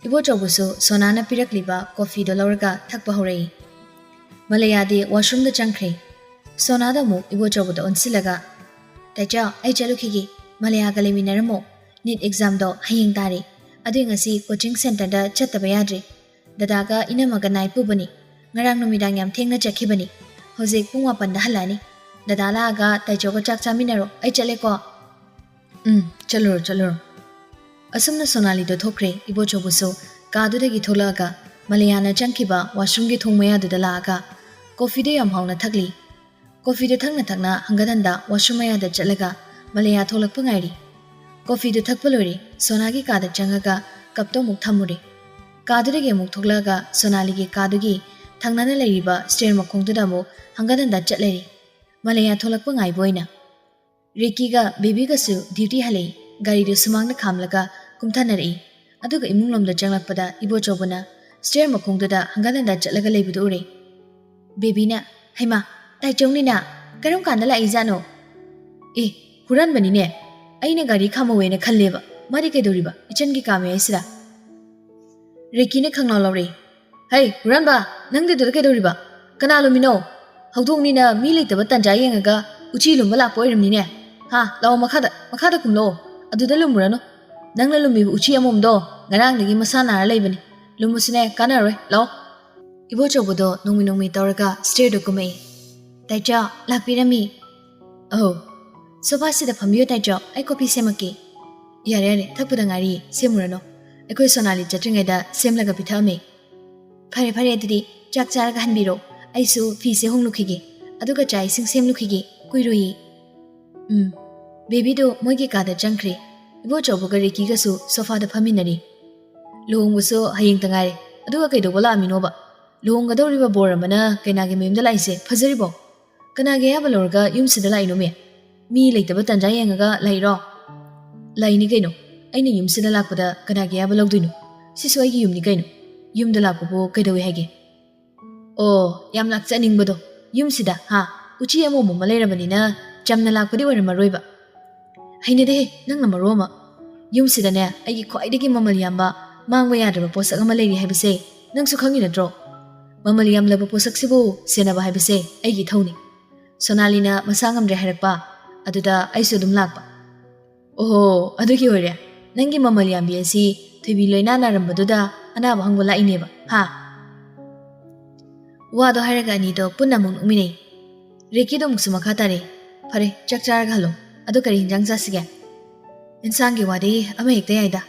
ꯏꯕꯣꯆꯧꯕꯁꯨ ꯁꯣꯅꯥꯅ ꯄꯤꯔꯛꯂꯤꯕ ꯀꯣꯐꯤꯗꯣ ꯂꯧꯔꯒ ꯊꯛꯄ ꯍꯧꯔꯛꯏ꯫ ꯃꯂꯌꯥꯗꯤ ꯋꯥꯁꯔꯨꯝꯗ ꯆꯪꯈ꯭ꯔꯦ꯫ ꯁꯣꯅꯥꯗ ꯑꯃꯨꯛ ꯏꯕꯣꯆꯧꯕꯗ ꯑꯣꯟꯁꯤꯜꯂꯒ, "ꯇꯥꯏꯆꯧ, ꯑꯩ ꯆꯠꯂꯨꯈꯤꯒꯦ꯫ ꯃꯂꯌꯥꯒ ꯂꯩꯃꯤꯟꯅꯔꯝꯃꯣ꯫ ꯅꯤꯠ ꯑꯦꯛꯖꯥꯝꯗꯣ ꯍꯌꯦꯡ ꯇꯥꯔꯦ꯫ ꯑꯗꯨꯏ ꯉꯁꯤ ꯀꯣꯆꯤꯡ ꯁꯦꯟꯇꯔꯗ ꯆꯠꯇꯕ ꯌꯥꯗ꯭ꯔꯦ꯫ ꯗꯗꯥꯒ ꯏꯅꯝꯃꯒ ꯅꯥꯏꯠ ꯄꯨꯕꯅꯤ꯫ ꯉꯔꯥꯡ ꯅꯨꯃꯤꯗꯥꯡ ꯌꯥꯝ ꯊꯦꯡꯅ ꯆꯠꯈꯤꯕꯅꯤ꯫ ꯍꯧꯖꯤꯛ ꯄꯨꯡ ꯃꯥꯄꯟꯗ ꯍꯜꯂꯛꯑꯅꯤ꯫ ꯗꯗꯥ ꯂꯥꯛꯑꯒ ꯇꯥꯏꯆꯧꯒ ꯆꯥꯛ ꯆꯥꯃꯤꯟꯅꯔꯣ꯫ ꯑꯩ ꯆꯠꯂꯦꯀꯣ꯫" "ꯎꯝ, ꯆꯠꯂꯨꯔꯣ, ꯆꯠꯂꯨꯔꯣ꯫" ꯑꯁꯨꯝꯅ ꯁꯣꯅꯥꯂꯤꯗꯣ ꯊꯣꯛꯈ꯭ꯔꯦ꯫ ꯏꯕꯣꯆꯧꯕꯁꯨ ꯀꯥꯗꯨꯗꯒꯤ ꯊꯣꯛꯂꯛꯑꯒ ꯃꯂꯌꯥꯅ ꯆꯪꯈꯤꯕ ꯋꯥꯁꯔꯨꯝꯒꯤ ꯊꯣꯡ ꯃꯌꯥꯗꯨꯗ ꯂꯥꯛꯑꯒ ꯀꯣꯐꯤꯗꯣ ꯌꯥꯝ ꯍꯥꯎꯅ ꯊꯛꯂꯤ꯫ ꯀꯣꯐꯤꯗꯣ ꯊꯛꯅ ꯊꯛꯅ ꯍꯪꯒꯠ ꯍꯟꯗ ꯋꯥꯁꯔꯨꯝ ꯃꯌꯥꯗ ꯆꯠꯂꯒ ꯃꯂꯌꯥ ꯊꯣꯛꯂꯛꯄ ꯉꯥꯏꯔꯤ꯫ ꯀꯣꯐꯤꯗꯣ ꯊꯛꯄ ꯂꯣꯏꯔꯦ꯫ ꯁꯣꯅꯥꯒꯤ ꯀꯥꯗ ꯆꯪꯉꯒ ꯀꯞꯇꯣ ꯑꯃꯨꯛ ꯊꯝꯃꯨꯔꯦ꯫ ꯀꯥꯗꯨꯗꯒꯤ ꯑꯃꯨꯛ ꯊꯣꯛꯂꯛꯑꯒ ꯁꯣꯅꯥꯂꯤꯒꯤ ꯀꯥꯗꯨꯒꯤ ꯊꯪꯅꯅ ꯂꯩꯔꯤꯕ ꯁ꯭ꯇꯦꯌꯔ ꯃꯈꯣꯡꯗꯨꯗ ꯑꯃꯨꯛ ꯍꯪꯒꯠ ꯍꯟꯗ ꯆꯠꯂꯩꯔꯤ, ꯃꯂꯌꯥ ꯊꯣꯛꯂꯛꯄ ꯉꯥꯏꯕ ꯑꯣꯏꯅ꯫ ꯔꯤꯀꯤꯒ ꯕꯦꯕꯤꯒꯁꯨ ꯗ꯭ꯌꯨꯇꯤ ꯍꯜꯂꯛꯏ꯫ ꯒꯥꯔꯤꯗꯨ ꯁꯨꯃꯥꯡꯗ ꯈꯥꯝꯂꯒ ꯀꯨꯝꯊꯅꯔꯛꯏ꯫ ꯑꯗꯨꯒ ꯏꯃꯨꯡꯂꯣꯝꯗ ꯆꯪꯂꯛꯄꯗ ꯏꯕꯣꯆꯧꯕꯅ ꯁ꯭ꯇꯦꯌꯔ ꯃꯈꯣꯡꯗꯨꯗ ꯍꯪꯒꯠ ꯍꯟꯗ ꯆꯠꯂꯒ ꯂꯩꯕꯗꯨ ꯎꯔꯦ꯫ ꯕꯦꯕꯤꯅ, "ꯍꯩꯃꯥ, ꯇꯥꯏꯆꯧꯅꯤꯅ? ꯀꯔꯝ ꯀꯥꯟꯗ ꯂꯥꯛꯏꯖꯥꯠꯅꯣ?" "ꯑꯦ, ꯍꯨꯔꯥꯟꯕꯅꯤꯅꯦ꯫ ꯑꯩꯅ ꯒꯥꯔꯤ ꯈꯥꯝꯍꯧꯋꯦꯅ ꯈꯜꯂꯦꯕ꯫ ꯃꯥꯗꯤ ꯀꯩꯗꯧꯔꯤꯕ ꯏꯆꯟꯒꯤ ꯀꯥ ꯃꯌꯥꯏꯁꯤꯗ?" ꯔꯤꯀꯤꯅ ꯈꯪꯂꯥꯎ ꯂꯥꯎꯔꯛꯏ꯫ "ꯍꯩ, ꯍꯨꯔꯥꯟꯕ, ꯅꯪꯗꯤ ꯑꯗꯨꯗ ꯀꯩꯗꯧꯔꯤꯕ? ꯀꯅꯥ ꯂꯨꯝꯃꯤꯅꯣ? ꯍꯧꯗꯣꯡꯅꯤꯅ ꯃꯤ ꯂꯩꯇꯕ ꯇꯥꯟꯖꯥ ꯌꯦꯡꯉꯒ ꯎꯆꯤ ꯂꯨꯝꯕ ꯂꯥꯛꯄ ꯑꯣꯏꯔꯝꯅꯤꯅꯦ꯫ ꯍꯥ, ꯂꯥꯛꯑꯣ ꯃꯈꯥꯗ, ꯃꯈꯥꯗ ꯀꯨꯝꯂꯛꯑꯣ꯫ ꯑꯗꯨꯗ ꯂꯨꯝꯃꯨꯔꯅꯨ꯫ ꯅꯪꯅ ꯂꯨꯝꯃꯤꯕ ꯎꯆꯤ ꯑꯃꯣꯝꯗꯣ ꯉꯔꯥꯡꯗꯒꯤ ꯃꯁꯥ ꯅꯥꯔ ꯂꯩꯕꯅꯤ꯫ ꯂꯨꯝꯃꯨꯁꯨꯅꯦ, ꯀꯥꯟꯅꯔꯣꯏ, ꯂꯥꯛꯑꯣ꯫" ꯏꯕꯣꯆꯧꯕꯗꯣ ꯅꯣꯡꯃꯩ ꯅꯣꯡꯃꯩ ꯇꯧꯔꯒ ꯁ꯭ꯇꯦꯌꯔꯗ ꯀꯨꯝꯃꯛꯏ꯫ ꯇꯥꯏꯆꯥ, ꯂꯥꯛꯄꯤꯔꯝꯃꯤ꯫ ꯑꯧ, ꯁꯣꯐꯥꯁꯤꯗ ꯐꯝꯕꯤꯌꯨ ꯇꯥꯏꯆꯥ, ꯑꯩ ꯀꯣꯐꯤ ꯁꯦꯝꯃꯛꯀꯦ꯫ ꯌꯥꯔꯦ ꯌꯥꯔꯦ, ꯊꯛꯄꯗ ꯉꯥꯏꯔꯤ, ꯁꯦꯝꯃꯨꯔꯅꯨ꯫ ꯑꯩꯈꯣꯏ ꯁꯣꯅꯥꯂꯤ ꯆꯠꯇ꯭ꯔꯤꯉꯩꯗ ꯁꯦꯝꯂꯒ ꯄꯤꯊꯛꯑꯝꯃꯦ꯫ ꯐꯔꯦ ꯐꯔꯦ, ꯑꯗꯨꯗꯤ ꯆꯥꯛ ꯆꯥꯔꯒ ꯍꯟꯕꯤꯔꯣ꯫ ꯑꯩꯁꯨ ꯐꯤꯁꯦ ꯍꯣꯡꯂꯨꯈꯤꯒꯦ, ꯑꯗꯨꯒ ꯆꯥꯛ ꯏꯁꯤꯡ ꯁꯦꯝꯂꯨꯈꯤꯒꯦ, ꯀꯨꯏꯔꯣꯏꯌꯦ꯫ ꯎꯝ, ꯕꯦꯕꯤꯗꯣ ꯃꯣꯏꯒꯤ ꯀꯥꯗ ꯆꯪꯈ꯭ꯔꯦ꯫ ꯏꯕꯣꯆꯧꯕꯒ ꯔꯤꯀꯤꯒꯁꯨ ꯁꯣꯐꯥꯗ ꯐꯝꯃꯤꯟꯅꯔꯤ꯫ ꯂꯨꯍꯣꯡꯕꯁꯨ ꯍꯌꯦꯡꯇ ꯉꯥꯏꯔꯦ, ꯑꯗꯨꯒ ꯀꯩꯗꯧꯕ ꯂꯥꯛꯑꯝꯃꯤꯅꯣꯕ? ꯂꯨꯍꯣꯡꯒꯗꯧꯔꯤꯕ ꯕꯣꯔ ꯑꯃꯅ ꯀꯩꯅꯥꯒꯤ ꯃꯌꯨꯝꯗ ꯂꯥꯛꯏꯁꯦ ꯐꯖꯔꯤꯕꯣ? ꯀꯅꯥꯒꯤ ꯑꯌꯥꯕ ꯂꯧꯔꯒ ꯌꯨꯝꯁꯤꯗ ꯂꯥꯛꯏꯅꯣꯃꯤ? ꯃꯤ ꯂꯩꯇꯕ ꯇꯥꯟꯖꯥ ꯌꯦꯡꯉꯒ ꯂꯥꯛꯏꯔꯣ? ꯂꯥꯛꯏꯅꯤ ꯀꯩꯅꯣ, ꯑꯩꯅ ꯌꯨꯝꯁꯤꯗ ꯂꯥꯛꯄꯗ ꯀꯅꯥꯒꯤ ꯑꯌꯥꯕ ꯂꯧꯗꯣꯏꯅꯣ? ꯁꯤꯁꯨ ꯑꯩꯒꯤ ꯌꯨꯝꯅꯤ ꯀꯩꯅꯣ꯫ ꯌꯨꯝꯗ ꯂꯥꯛꯄꯕꯨ ꯀꯩꯗꯧꯏ ꯍꯥꯏꯒꯦ? ꯑꯣ, ꯌꯥꯝ ꯂꯥꯛꯆꯅꯤꯡꯕꯗꯣ꯫ ꯌꯨꯝꯁꯤꯗ, ꯍꯥ, ꯎꯆꯤ ꯑꯃꯣꯝ ꯑꯃ ꯂꯩꯔꯕꯅꯤꯅ ꯆꯝꯅ ꯂꯥꯛꯄꯗꯤ ꯑꯣꯏꯔꯝꯃꯔꯣꯏꯕ꯫ ꯍꯩꯅꯗꯦꯍꯦ, ꯅꯪꯅ ꯃꯔꯣꯜ ꯑꯃ꯫ ꯌꯨꯝꯁꯤꯗꯅꯦ, ꯑꯩꯒꯤ ꯈ꯭ꯋꯥꯏꯗꯒꯤ ꯃꯃꯜ ꯌꯥꯝꯕ, ꯃꯥꯡꯕ ꯌꯥꯗ꯭ꯔꯕ ꯄꯣꯠꯁꯛ ꯑꯃ ꯂꯩꯔꯤ ꯍꯥꯏꯕꯁꯦ ꯅꯪꯁꯨ ꯈꯪꯉꯤ ꯅꯠꯇ꯭ꯔꯣ? ꯃꯃꯜ ꯌꯥꯝꯂꯕ ꯄꯣꯠꯁꯛꯁꯤꯕꯨ ꯁꯦꯟꯅꯕ ꯍꯥꯏꯕꯁꯦ ꯑꯩꯒꯤ ꯏꯊꯧꯅꯤ꯫ ꯁꯣꯅꯥꯂꯤꯅ ꯃꯁꯥ ꯉꯝꯗ꯭ꯔꯦ ꯍꯥꯏꯔꯛꯄ, ꯑꯗꯨꯗ ꯑꯩꯁꯨ ꯑꯗꯨꯝ ꯂꯥꯛꯄ꯫ ꯑꯣꯍꯣ, ꯑꯗꯨꯒꯤ ꯑꯣꯏꯔꯦ꯫ ꯅꯪꯒꯤ ꯃꯃꯜ ꯌꯥꯝꯕꯤ ꯑꯁꯤ ꯊꯣꯏꯕꯤ ꯂꯣꯏꯅꯥ ꯅꯥꯔꯝꯕꯗꯨꯗ ꯑꯅꯥꯕ ꯍꯪꯕ ꯂꯥꯛꯏꯅꯦꯕ, ꯍꯥ? ꯋꯥꯗꯣ ꯍꯥꯏꯔꯒ ꯑꯅꯤꯗꯣ ꯄꯨꯟꯅ ꯑꯃꯨꯛ ꯅꯣꯛꯃꯤꯟꯅꯩ꯫ ꯔꯤꯀꯤꯗꯣ ꯑꯃꯨꯛꯁꯨ ꯃꯈꯥ ꯇꯥꯔꯦ꯫ ꯐꯔꯦ, ꯆꯥꯛ ꯆꯥꯔꯒ ꯍꯜꯂꯣ꯫ ꯑꯗꯣ ꯀꯔꯤ ꯍꯤꯟꯖꯥꯡ ꯆꯥꯁꯤꯒꯦ? ꯏꯟꯁꯥꯡꯒꯤ ꯋꯥꯗꯤ ꯑꯃ ꯍꯦꯛꯇ ꯌꯥꯏꯗ꯫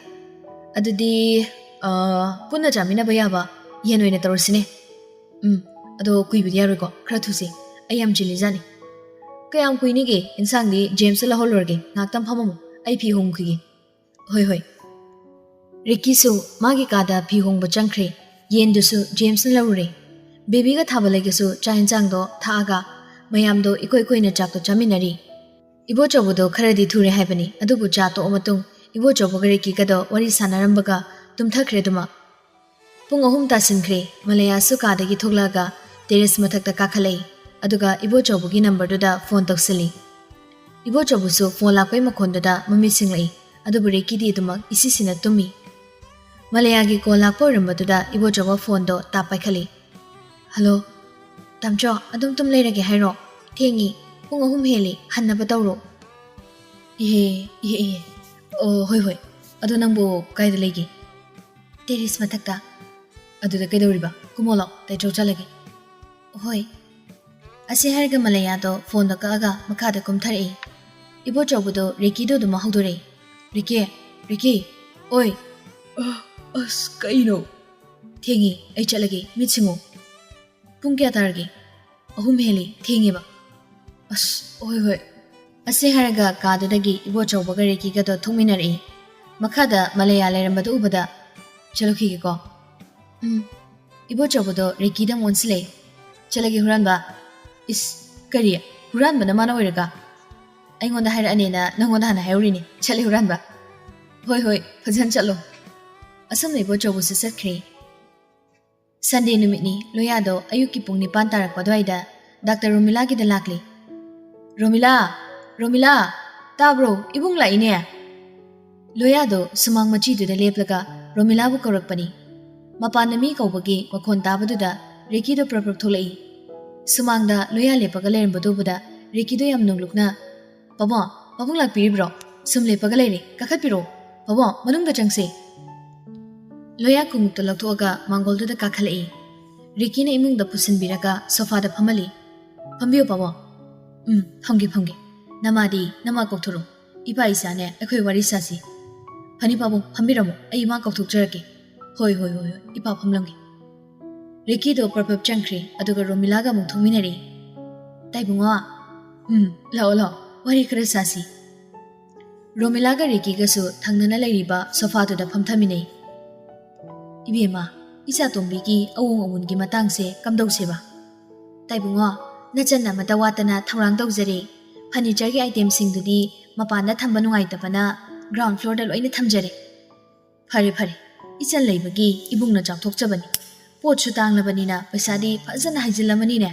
ꯑꯗꯨꯗꯤ, ꯑ, ꯄꯨꯟꯅ ꯆꯥꯃꯤꯟꯅꯕ ꯌꯥꯕ ꯌꯦꯟ ꯑꯣꯏꯅ ꯇꯧꯔꯁꯤꯅꯦ꯫ ꯎꯝ, ꯑꯗꯣ ꯀꯨꯏꯕꯗꯤ ꯌꯥꯔꯣꯏꯀꯣ, ꯈꯔ ꯊꯨꯁꯤ꯫ ꯑꯩ ꯌꯥꯝ ꯆꯤꯜꯂꯤꯖꯥꯠꯅꯤ꯫ ꯀꯌꯥꯝ ꯀꯨꯏꯅꯤꯒꯦ? ꯏꯟꯁꯥꯡꯗꯤ ꯖꯦꯝꯁꯇ ꯂꯧꯍꯜꯂꯨꯔꯒꯦ, ꯉꯥꯛꯇꯪ ꯐꯝꯃꯝꯃꯨ, ꯑꯩ ꯐꯤ ꯍꯣꯡꯈꯤꯒꯦ꯫ ꯍꯣꯏ, ꯍꯣꯏ꯫ ꯔꯤꯀꯤꯁꯨ ꯃꯥꯒꯤ ꯀꯥꯗ ꯐꯤ ꯍꯣꯡꯕ ꯆꯪꯈ꯭ꯔꯦ꯫ ꯌꯦꯟꯗꯨꯁꯨ ꯖꯦꯝꯁꯅ ꯂꯧꯔꯨꯔꯦ꯫ ꯕꯦꯕꯤꯒ ꯊꯥꯕꯂꯩꯒꯁꯨ ꯆꯥꯛ ꯏꯟꯁꯥꯡꯗꯣ ꯊꯥꯛꯑꯒ ꯃꯌꯥꯝꯗꯣ ꯏꯀꯣꯏ ꯀꯣꯏꯅ ꯆꯥꯛꯇꯣ ꯆꯥꯃꯤꯟꯅꯔꯤ꯫ ꯏꯕꯣꯆꯧꯕꯗꯣ ꯈꯔꯗꯤ ꯊꯨꯔꯦ ꯍꯥꯏꯕꯅꯤ, ꯑꯗꯨꯕꯨ ꯆꯥ ꯇꯣꯛꯑ ꯃꯇꯨꯡ ꯏꯕꯣꯆꯧꯕꯒ ꯔꯤꯀꯤꯒꯗꯣ ꯋꯥꯔꯤ ꯁꯥꯟꯅꯔꯝꯕꯒ ꯇꯨꯝꯊꯈ꯭ꯔꯦ ꯑꯗꯨꯃꯛ꯫ ꯄꯨꯡ ꯑꯍꯨꯝ ꯇꯥꯁꯤꯟꯈ꯭ꯔꯦ꯫ ꯃꯂꯌꯥꯁꯨ ꯀꯥꯗꯒꯤ ꯊꯣꯛꯂꯛꯑꯒ ꯇꯦꯔꯦꯁ ꯃꯊꯛꯇ ꯀꯥꯈꯠꯂꯛꯏ꯫ ꯑꯗꯨꯒ ꯏꯕꯣꯆꯧꯕꯒꯤ ꯅꯝꯕꯔꯗꯨꯗ ꯐꯣꯟ ꯇꯧꯁꯤꯜꯂꯤ꯫ ꯏꯕꯣꯆꯧꯕꯁꯨ ꯐꯣꯟ ꯂꯥꯛꯄꯩ ꯃꯈꯣꯟꯗꯨꯗ ꯃꯃꯤꯠ ꯁꯤꯡꯂꯛꯏ꯫ ꯑꯗꯨꯕꯨ ꯔꯤꯀꯤꯗꯤ ꯑꯗꯨꯃꯛ ꯏꯁꯤꯁꯤꯅ ꯇꯨꯝꯃꯤ꯫ ꯃꯂꯌꯥꯒꯤ ꯀꯣꯜ ꯂꯥꯛꯄ ꯑꯣꯏꯔꯝꯕꯗꯨꯗ ꯏꯕꯣꯆꯧꯕ ꯐꯣꯟꯗꯣ ꯇꯥꯞ ꯄꯥꯏꯈꯠꯂꯤ꯫ "ꯍꯜꯂꯣ, ꯇꯥꯝꯆꯧ, ꯑꯗꯨꯝ ꯇꯨꯝ ꯂꯩꯔꯒꯦ ꯍꯥꯏꯔꯣ? ꯊꯦꯡꯉꯤ, ꯄꯨꯡ ꯑꯍꯨꯝ ꯍꯦꯜꯂꯤ, ꯍꯟꯅꯕ ꯇꯧꯔꯣ꯫" "ꯏꯍꯦ, ꯏꯍꯦ, ꯏꯍꯦ꯫ ꯑꯣ, ꯍꯣꯏ, ꯍꯣꯏ꯫ ꯑꯗꯣ ꯅꯪꯕꯨ ꯀꯥꯏꯗ ꯂꯩꯒꯦ?" "ꯇꯦꯔꯦꯁ ꯃꯊꯛꯇ꯫" "ꯑꯗꯨꯗ ꯀꯩꯗꯧꯔꯤꯕ? ꯀꯨꯝꯃꯣꯂꯥꯎ, ꯇꯥꯏꯆꯧ ꯆꯠꯂꯒꯦ꯫" "ꯍꯣꯏ꯫" ꯑꯁꯤ ꯍꯥꯏꯔꯒ ꯃꯂꯩꯌꯥꯗꯣ ꯐꯣꯟꯗꯣ ꯀꯛꯑꯒ ꯃꯈꯥꯗ ꯀꯨꯝꯊꯔꯛꯏ꯫ ꯏꯕꯣꯆꯧꯕꯗꯣ ꯔꯤꯀꯤꯗꯣ ꯑꯗꯨꯝ ꯍꯧꯗꯣꯔꯛꯏ꯫ "ꯔꯤꯀꯤ, ꯔꯤꯀꯤ, ꯑꯣꯏ!" "ꯑ, ꯑꯁ, ꯀꯩꯅꯣ?" "ꯊꯦꯡꯉꯤ, ꯑꯩ ꯆꯠꯂꯒꯦ, ꯃꯤꯠ ꯁꯤꯡꯉꯨ꯫ ꯄꯨꯡ ꯀꯌꯥ ꯇꯥꯔꯒꯦ?" "ꯑꯍꯨꯝ ꯍꯦꯜꯂꯤ, ꯊꯦꯡꯉꯦꯕ꯫" "ꯑꯁ, ꯍꯣꯏ, ꯍꯣꯏ꯫" ꯑꯁꯤ ꯍꯥꯏꯔꯒ ꯀꯥꯗꯨꯗꯒꯤ ꯏꯕꯣꯆꯧꯕꯒ ꯔꯤꯀꯤꯒꯗꯣ ꯊꯣꯛꯃꯤꯟꯅꯔꯛꯏ꯫ ꯃꯈꯥꯗ ꯃꯂꯩꯌꯥ ꯂꯩꯔꯝꯕꯗꯨ ꯎꯕꯗ, "ꯆꯠꯂꯨꯈꯤꯒꯦꯀꯣ꯫" "ꯎꯝ꯫" ꯏꯕꯣꯆꯧꯕꯗꯣ ꯔꯤꯀꯤꯗ ꯑꯃꯨꯛ ꯑꯣꯟꯁꯤꯜꯂꯛꯏ꯫ "ꯆꯠꯂꯒꯦ ꯍꯨꯔꯥꯟꯕ꯫" "ꯏꯁ, ꯀꯔꯤ? ꯍꯨꯔꯥꯟꯕꯅ ꯃꯥꯅ ꯑꯣꯏꯔꯒ?" "ꯑꯩꯉꯣꯟꯗ ꯍꯥꯏꯔꯛꯑꯅꯦꯅ ꯅꯪꯉꯣꯟꯗ ꯍꯥꯟꯅ ꯍꯥꯏꯍꯧꯔꯤꯅꯤ꯫ ꯆꯠꯂꯦ ꯍꯨꯔꯥꯟꯕ꯫" "ꯍꯣꯏ, ꯍꯣꯏ, ꯐꯖꯅ ꯆꯠꯂꯣ꯫" ꯑꯁꯨꯝꯅ ꯏꯕꯣꯆꯧꯕꯁꯨ ꯆꯠꯈ꯭ꯔꯦ꯫ ꯁꯟꯗꯦ ꯅꯨꯃꯤꯠꯅꯤ꯫ ꯂꯣꯌꯥꯗꯣ ꯑꯌꯨꯛꯀꯤ ꯄꯨꯡ ꯅꯤꯄꯥꯟ ꯇꯥꯔꯛꯄ ꯑꯗꯨꯋꯥꯏꯗ ꯗꯥꯛꯇꯔ ꯔꯣꯃꯤꯂꯥꯒꯤꯗ ꯂꯥꯛꯂꯤ꯫ "ꯔꯣꯃꯤꯂꯥ! ꯔꯣꯃꯤꯂꯥ! ꯇꯥꯕ꯭ꯔꯣ? ꯏꯕꯨꯡ ꯂꯥꯛꯏꯅꯦ!" ꯂꯣꯌꯥꯗꯣ ꯁꯨꯃꯥꯡ ꯃꯆꯤꯗꯨꯗ ꯂꯦꯞꯂꯒ ꯔꯣꯃꯤꯂꯥꯕꯨ ꯀꯧꯔꯛꯄꯅꯤ꯫ ꯃꯄꯥꯟꯗ ꯃꯤ ꯀꯧꯕꯒꯤ ꯃꯈꯣꯟ ꯇꯥꯕꯗꯨꯗ ꯔꯤꯀꯤꯗꯣ ꯄ꯭ꯔꯞ ꯄ꯭ꯔꯞ ꯊꯣꯛꯂꯛꯏ꯫ ꯁꯨꯃꯥꯡꯗ ꯂꯣꯌꯥ ꯂꯦꯞꯄꯒ ꯂꯩꯔꯝꯕꯗꯨ ꯎꯕꯗ ꯔꯤꯀꯤꯗꯣ ꯌꯥꯝ ꯅꯣꯡꯂꯨꯛꯅ, "ꯄꯥꯕꯨꯡ, ꯄꯥꯕꯨꯡ ꯂꯥꯛꯄꯤꯔꯤꯕ꯭ꯔꯣ? ꯁꯨꯝ ꯂꯦꯞꯄꯒ ꯂꯩꯔꯦ, ꯀꯥꯈꯠꯄꯤꯔꯣ꯫ ꯄꯥꯕꯨꯡ, ꯃꯅꯨꯡꯗ ꯆꯪꯁꯦ꯫" ꯂꯣꯌꯥ ꯈꯣꯡꯎꯞꯇꯣ ꯂꯧꯊꯣꯛꯑꯒ ꯃꯥꯡꯒꯣꯜꯗꯨꯗ ꯀꯥꯈꯠꯂꯛꯏ꯫ ꯔꯤꯀꯤꯅ ꯏꯃꯨꯡꯗ ꯄꯨꯁꯤꯟꯕꯤꯔꯒ ꯁꯣꯐꯥꯗ ꯐꯝꯍꯜꯂꯤ꯫ "ꯐꯝꯕꯤꯌꯨ ꯄꯥꯕꯨꯡ꯫" "ꯎꯝ, ꯐꯝꯒꯦ, ꯐꯝꯒꯦ꯫ ꯅꯃꯥꯗꯤ ꯅꯃꯥ ꯀꯧꯊꯣꯔꯛꯎ꯫ ꯏꯄꯥ ꯏꯆꯥꯅꯦ, ꯑꯩꯈꯣꯏ ꯋꯥꯔꯤ ꯁꯥꯁꯤ꯫" "ꯐꯅꯤ ꯄꯥꯕꯨꯡ, ꯐꯝꯕꯤꯔꯝꯃꯣ, ꯑꯩ ꯏꯃꯥ ꯀꯧꯊꯣꯛꯆꯔꯛꯀꯦ꯫" "ꯍꯣꯏ, ꯍꯣꯏ, ꯍꯣꯏ, ꯍꯣꯏ, ꯏꯄꯥ ꯐꯝꯂꯝꯒꯦ꯫" ꯔꯤꯀꯤꯗꯣ ꯄ꯭ꯔꯞ ꯄ꯭ꯔꯞ ꯆꯪꯈ꯭ꯔꯦ, ꯑꯗꯨꯒ ꯔꯣꯃꯤꯂꯥꯒ ꯑꯃꯨꯛ ꯊꯣꯛꯃꯤꯟꯅꯔꯦ꯫ "ꯇꯥꯏꯕꯨꯡꯉꯣ꯫" "ꯎꯝ, ꯂꯥꯛꯑꯣ, ꯂꯥꯛꯑꯣ, ꯋꯥꯔꯤ ꯈꯔ ꯁꯥꯁꯤ꯫" ꯔꯣꯃꯤꯂꯥꯒ ꯔꯤꯀꯤꯒꯁꯨ ꯊꯪꯅꯅ ꯂꯩꯔꯤꯕ ꯁꯣꯐꯥꯗꯨꯗ ꯐꯝꯊꯃꯤꯟꯅꯩ꯫ "ꯏꯕꯦꯝꯃ, ꯏꯆꯥ ꯇꯣꯝꯕꯤꯒꯤ ꯑꯑꯣꯡ ꯑꯑꯣꯟꯒꯤ ꯃꯇꯥꯡꯁꯦ ꯀꯝꯗꯧꯁꯦꯕ?" "ꯇꯥꯏꯕꯨꯡꯉꯣ, ꯅꯆꯟ ꯑꯃꯠꯇ ꯋꯥꯠꯇꯅ ꯊꯧꯔꯥꯡ ꯇꯧꯖꯔꯦ꯫ ꯐꯔꯅꯤꯆꯔꯒꯤ ꯑꯥꯏꯇꯦꯝꯁꯤꯡꯗꯨꯗꯤ ꯃꯄꯥꯟꯗ ꯊꯝꯕ ꯅꯨꯡꯉꯥꯏꯇꯕꯅ ꯒ꯭ꯔꯥꯎꯟ ꯐ꯭ꯂꯣꯔꯗ ꯂꯣꯏꯅ ꯊꯝꯖꯔꯦ꯫" "ꯐꯔꯦ, ꯐꯔꯦ꯫ ꯏꯆꯟ ꯂꯩꯕꯒꯤ ꯏꯕꯨꯡꯅ ꯆꯥꯎꯊꯣꯛꯆꯕꯅꯤ꯫ ꯄꯣꯠꯁꯨ ꯇꯥꯡꯂꯕꯅꯤꯅ ꯄꯩꯁꯥꯗꯤ ꯐꯖꯅ ꯍꯩꯖꯤꯜꯂꯝꯃꯅꯤꯅꯦ꯫"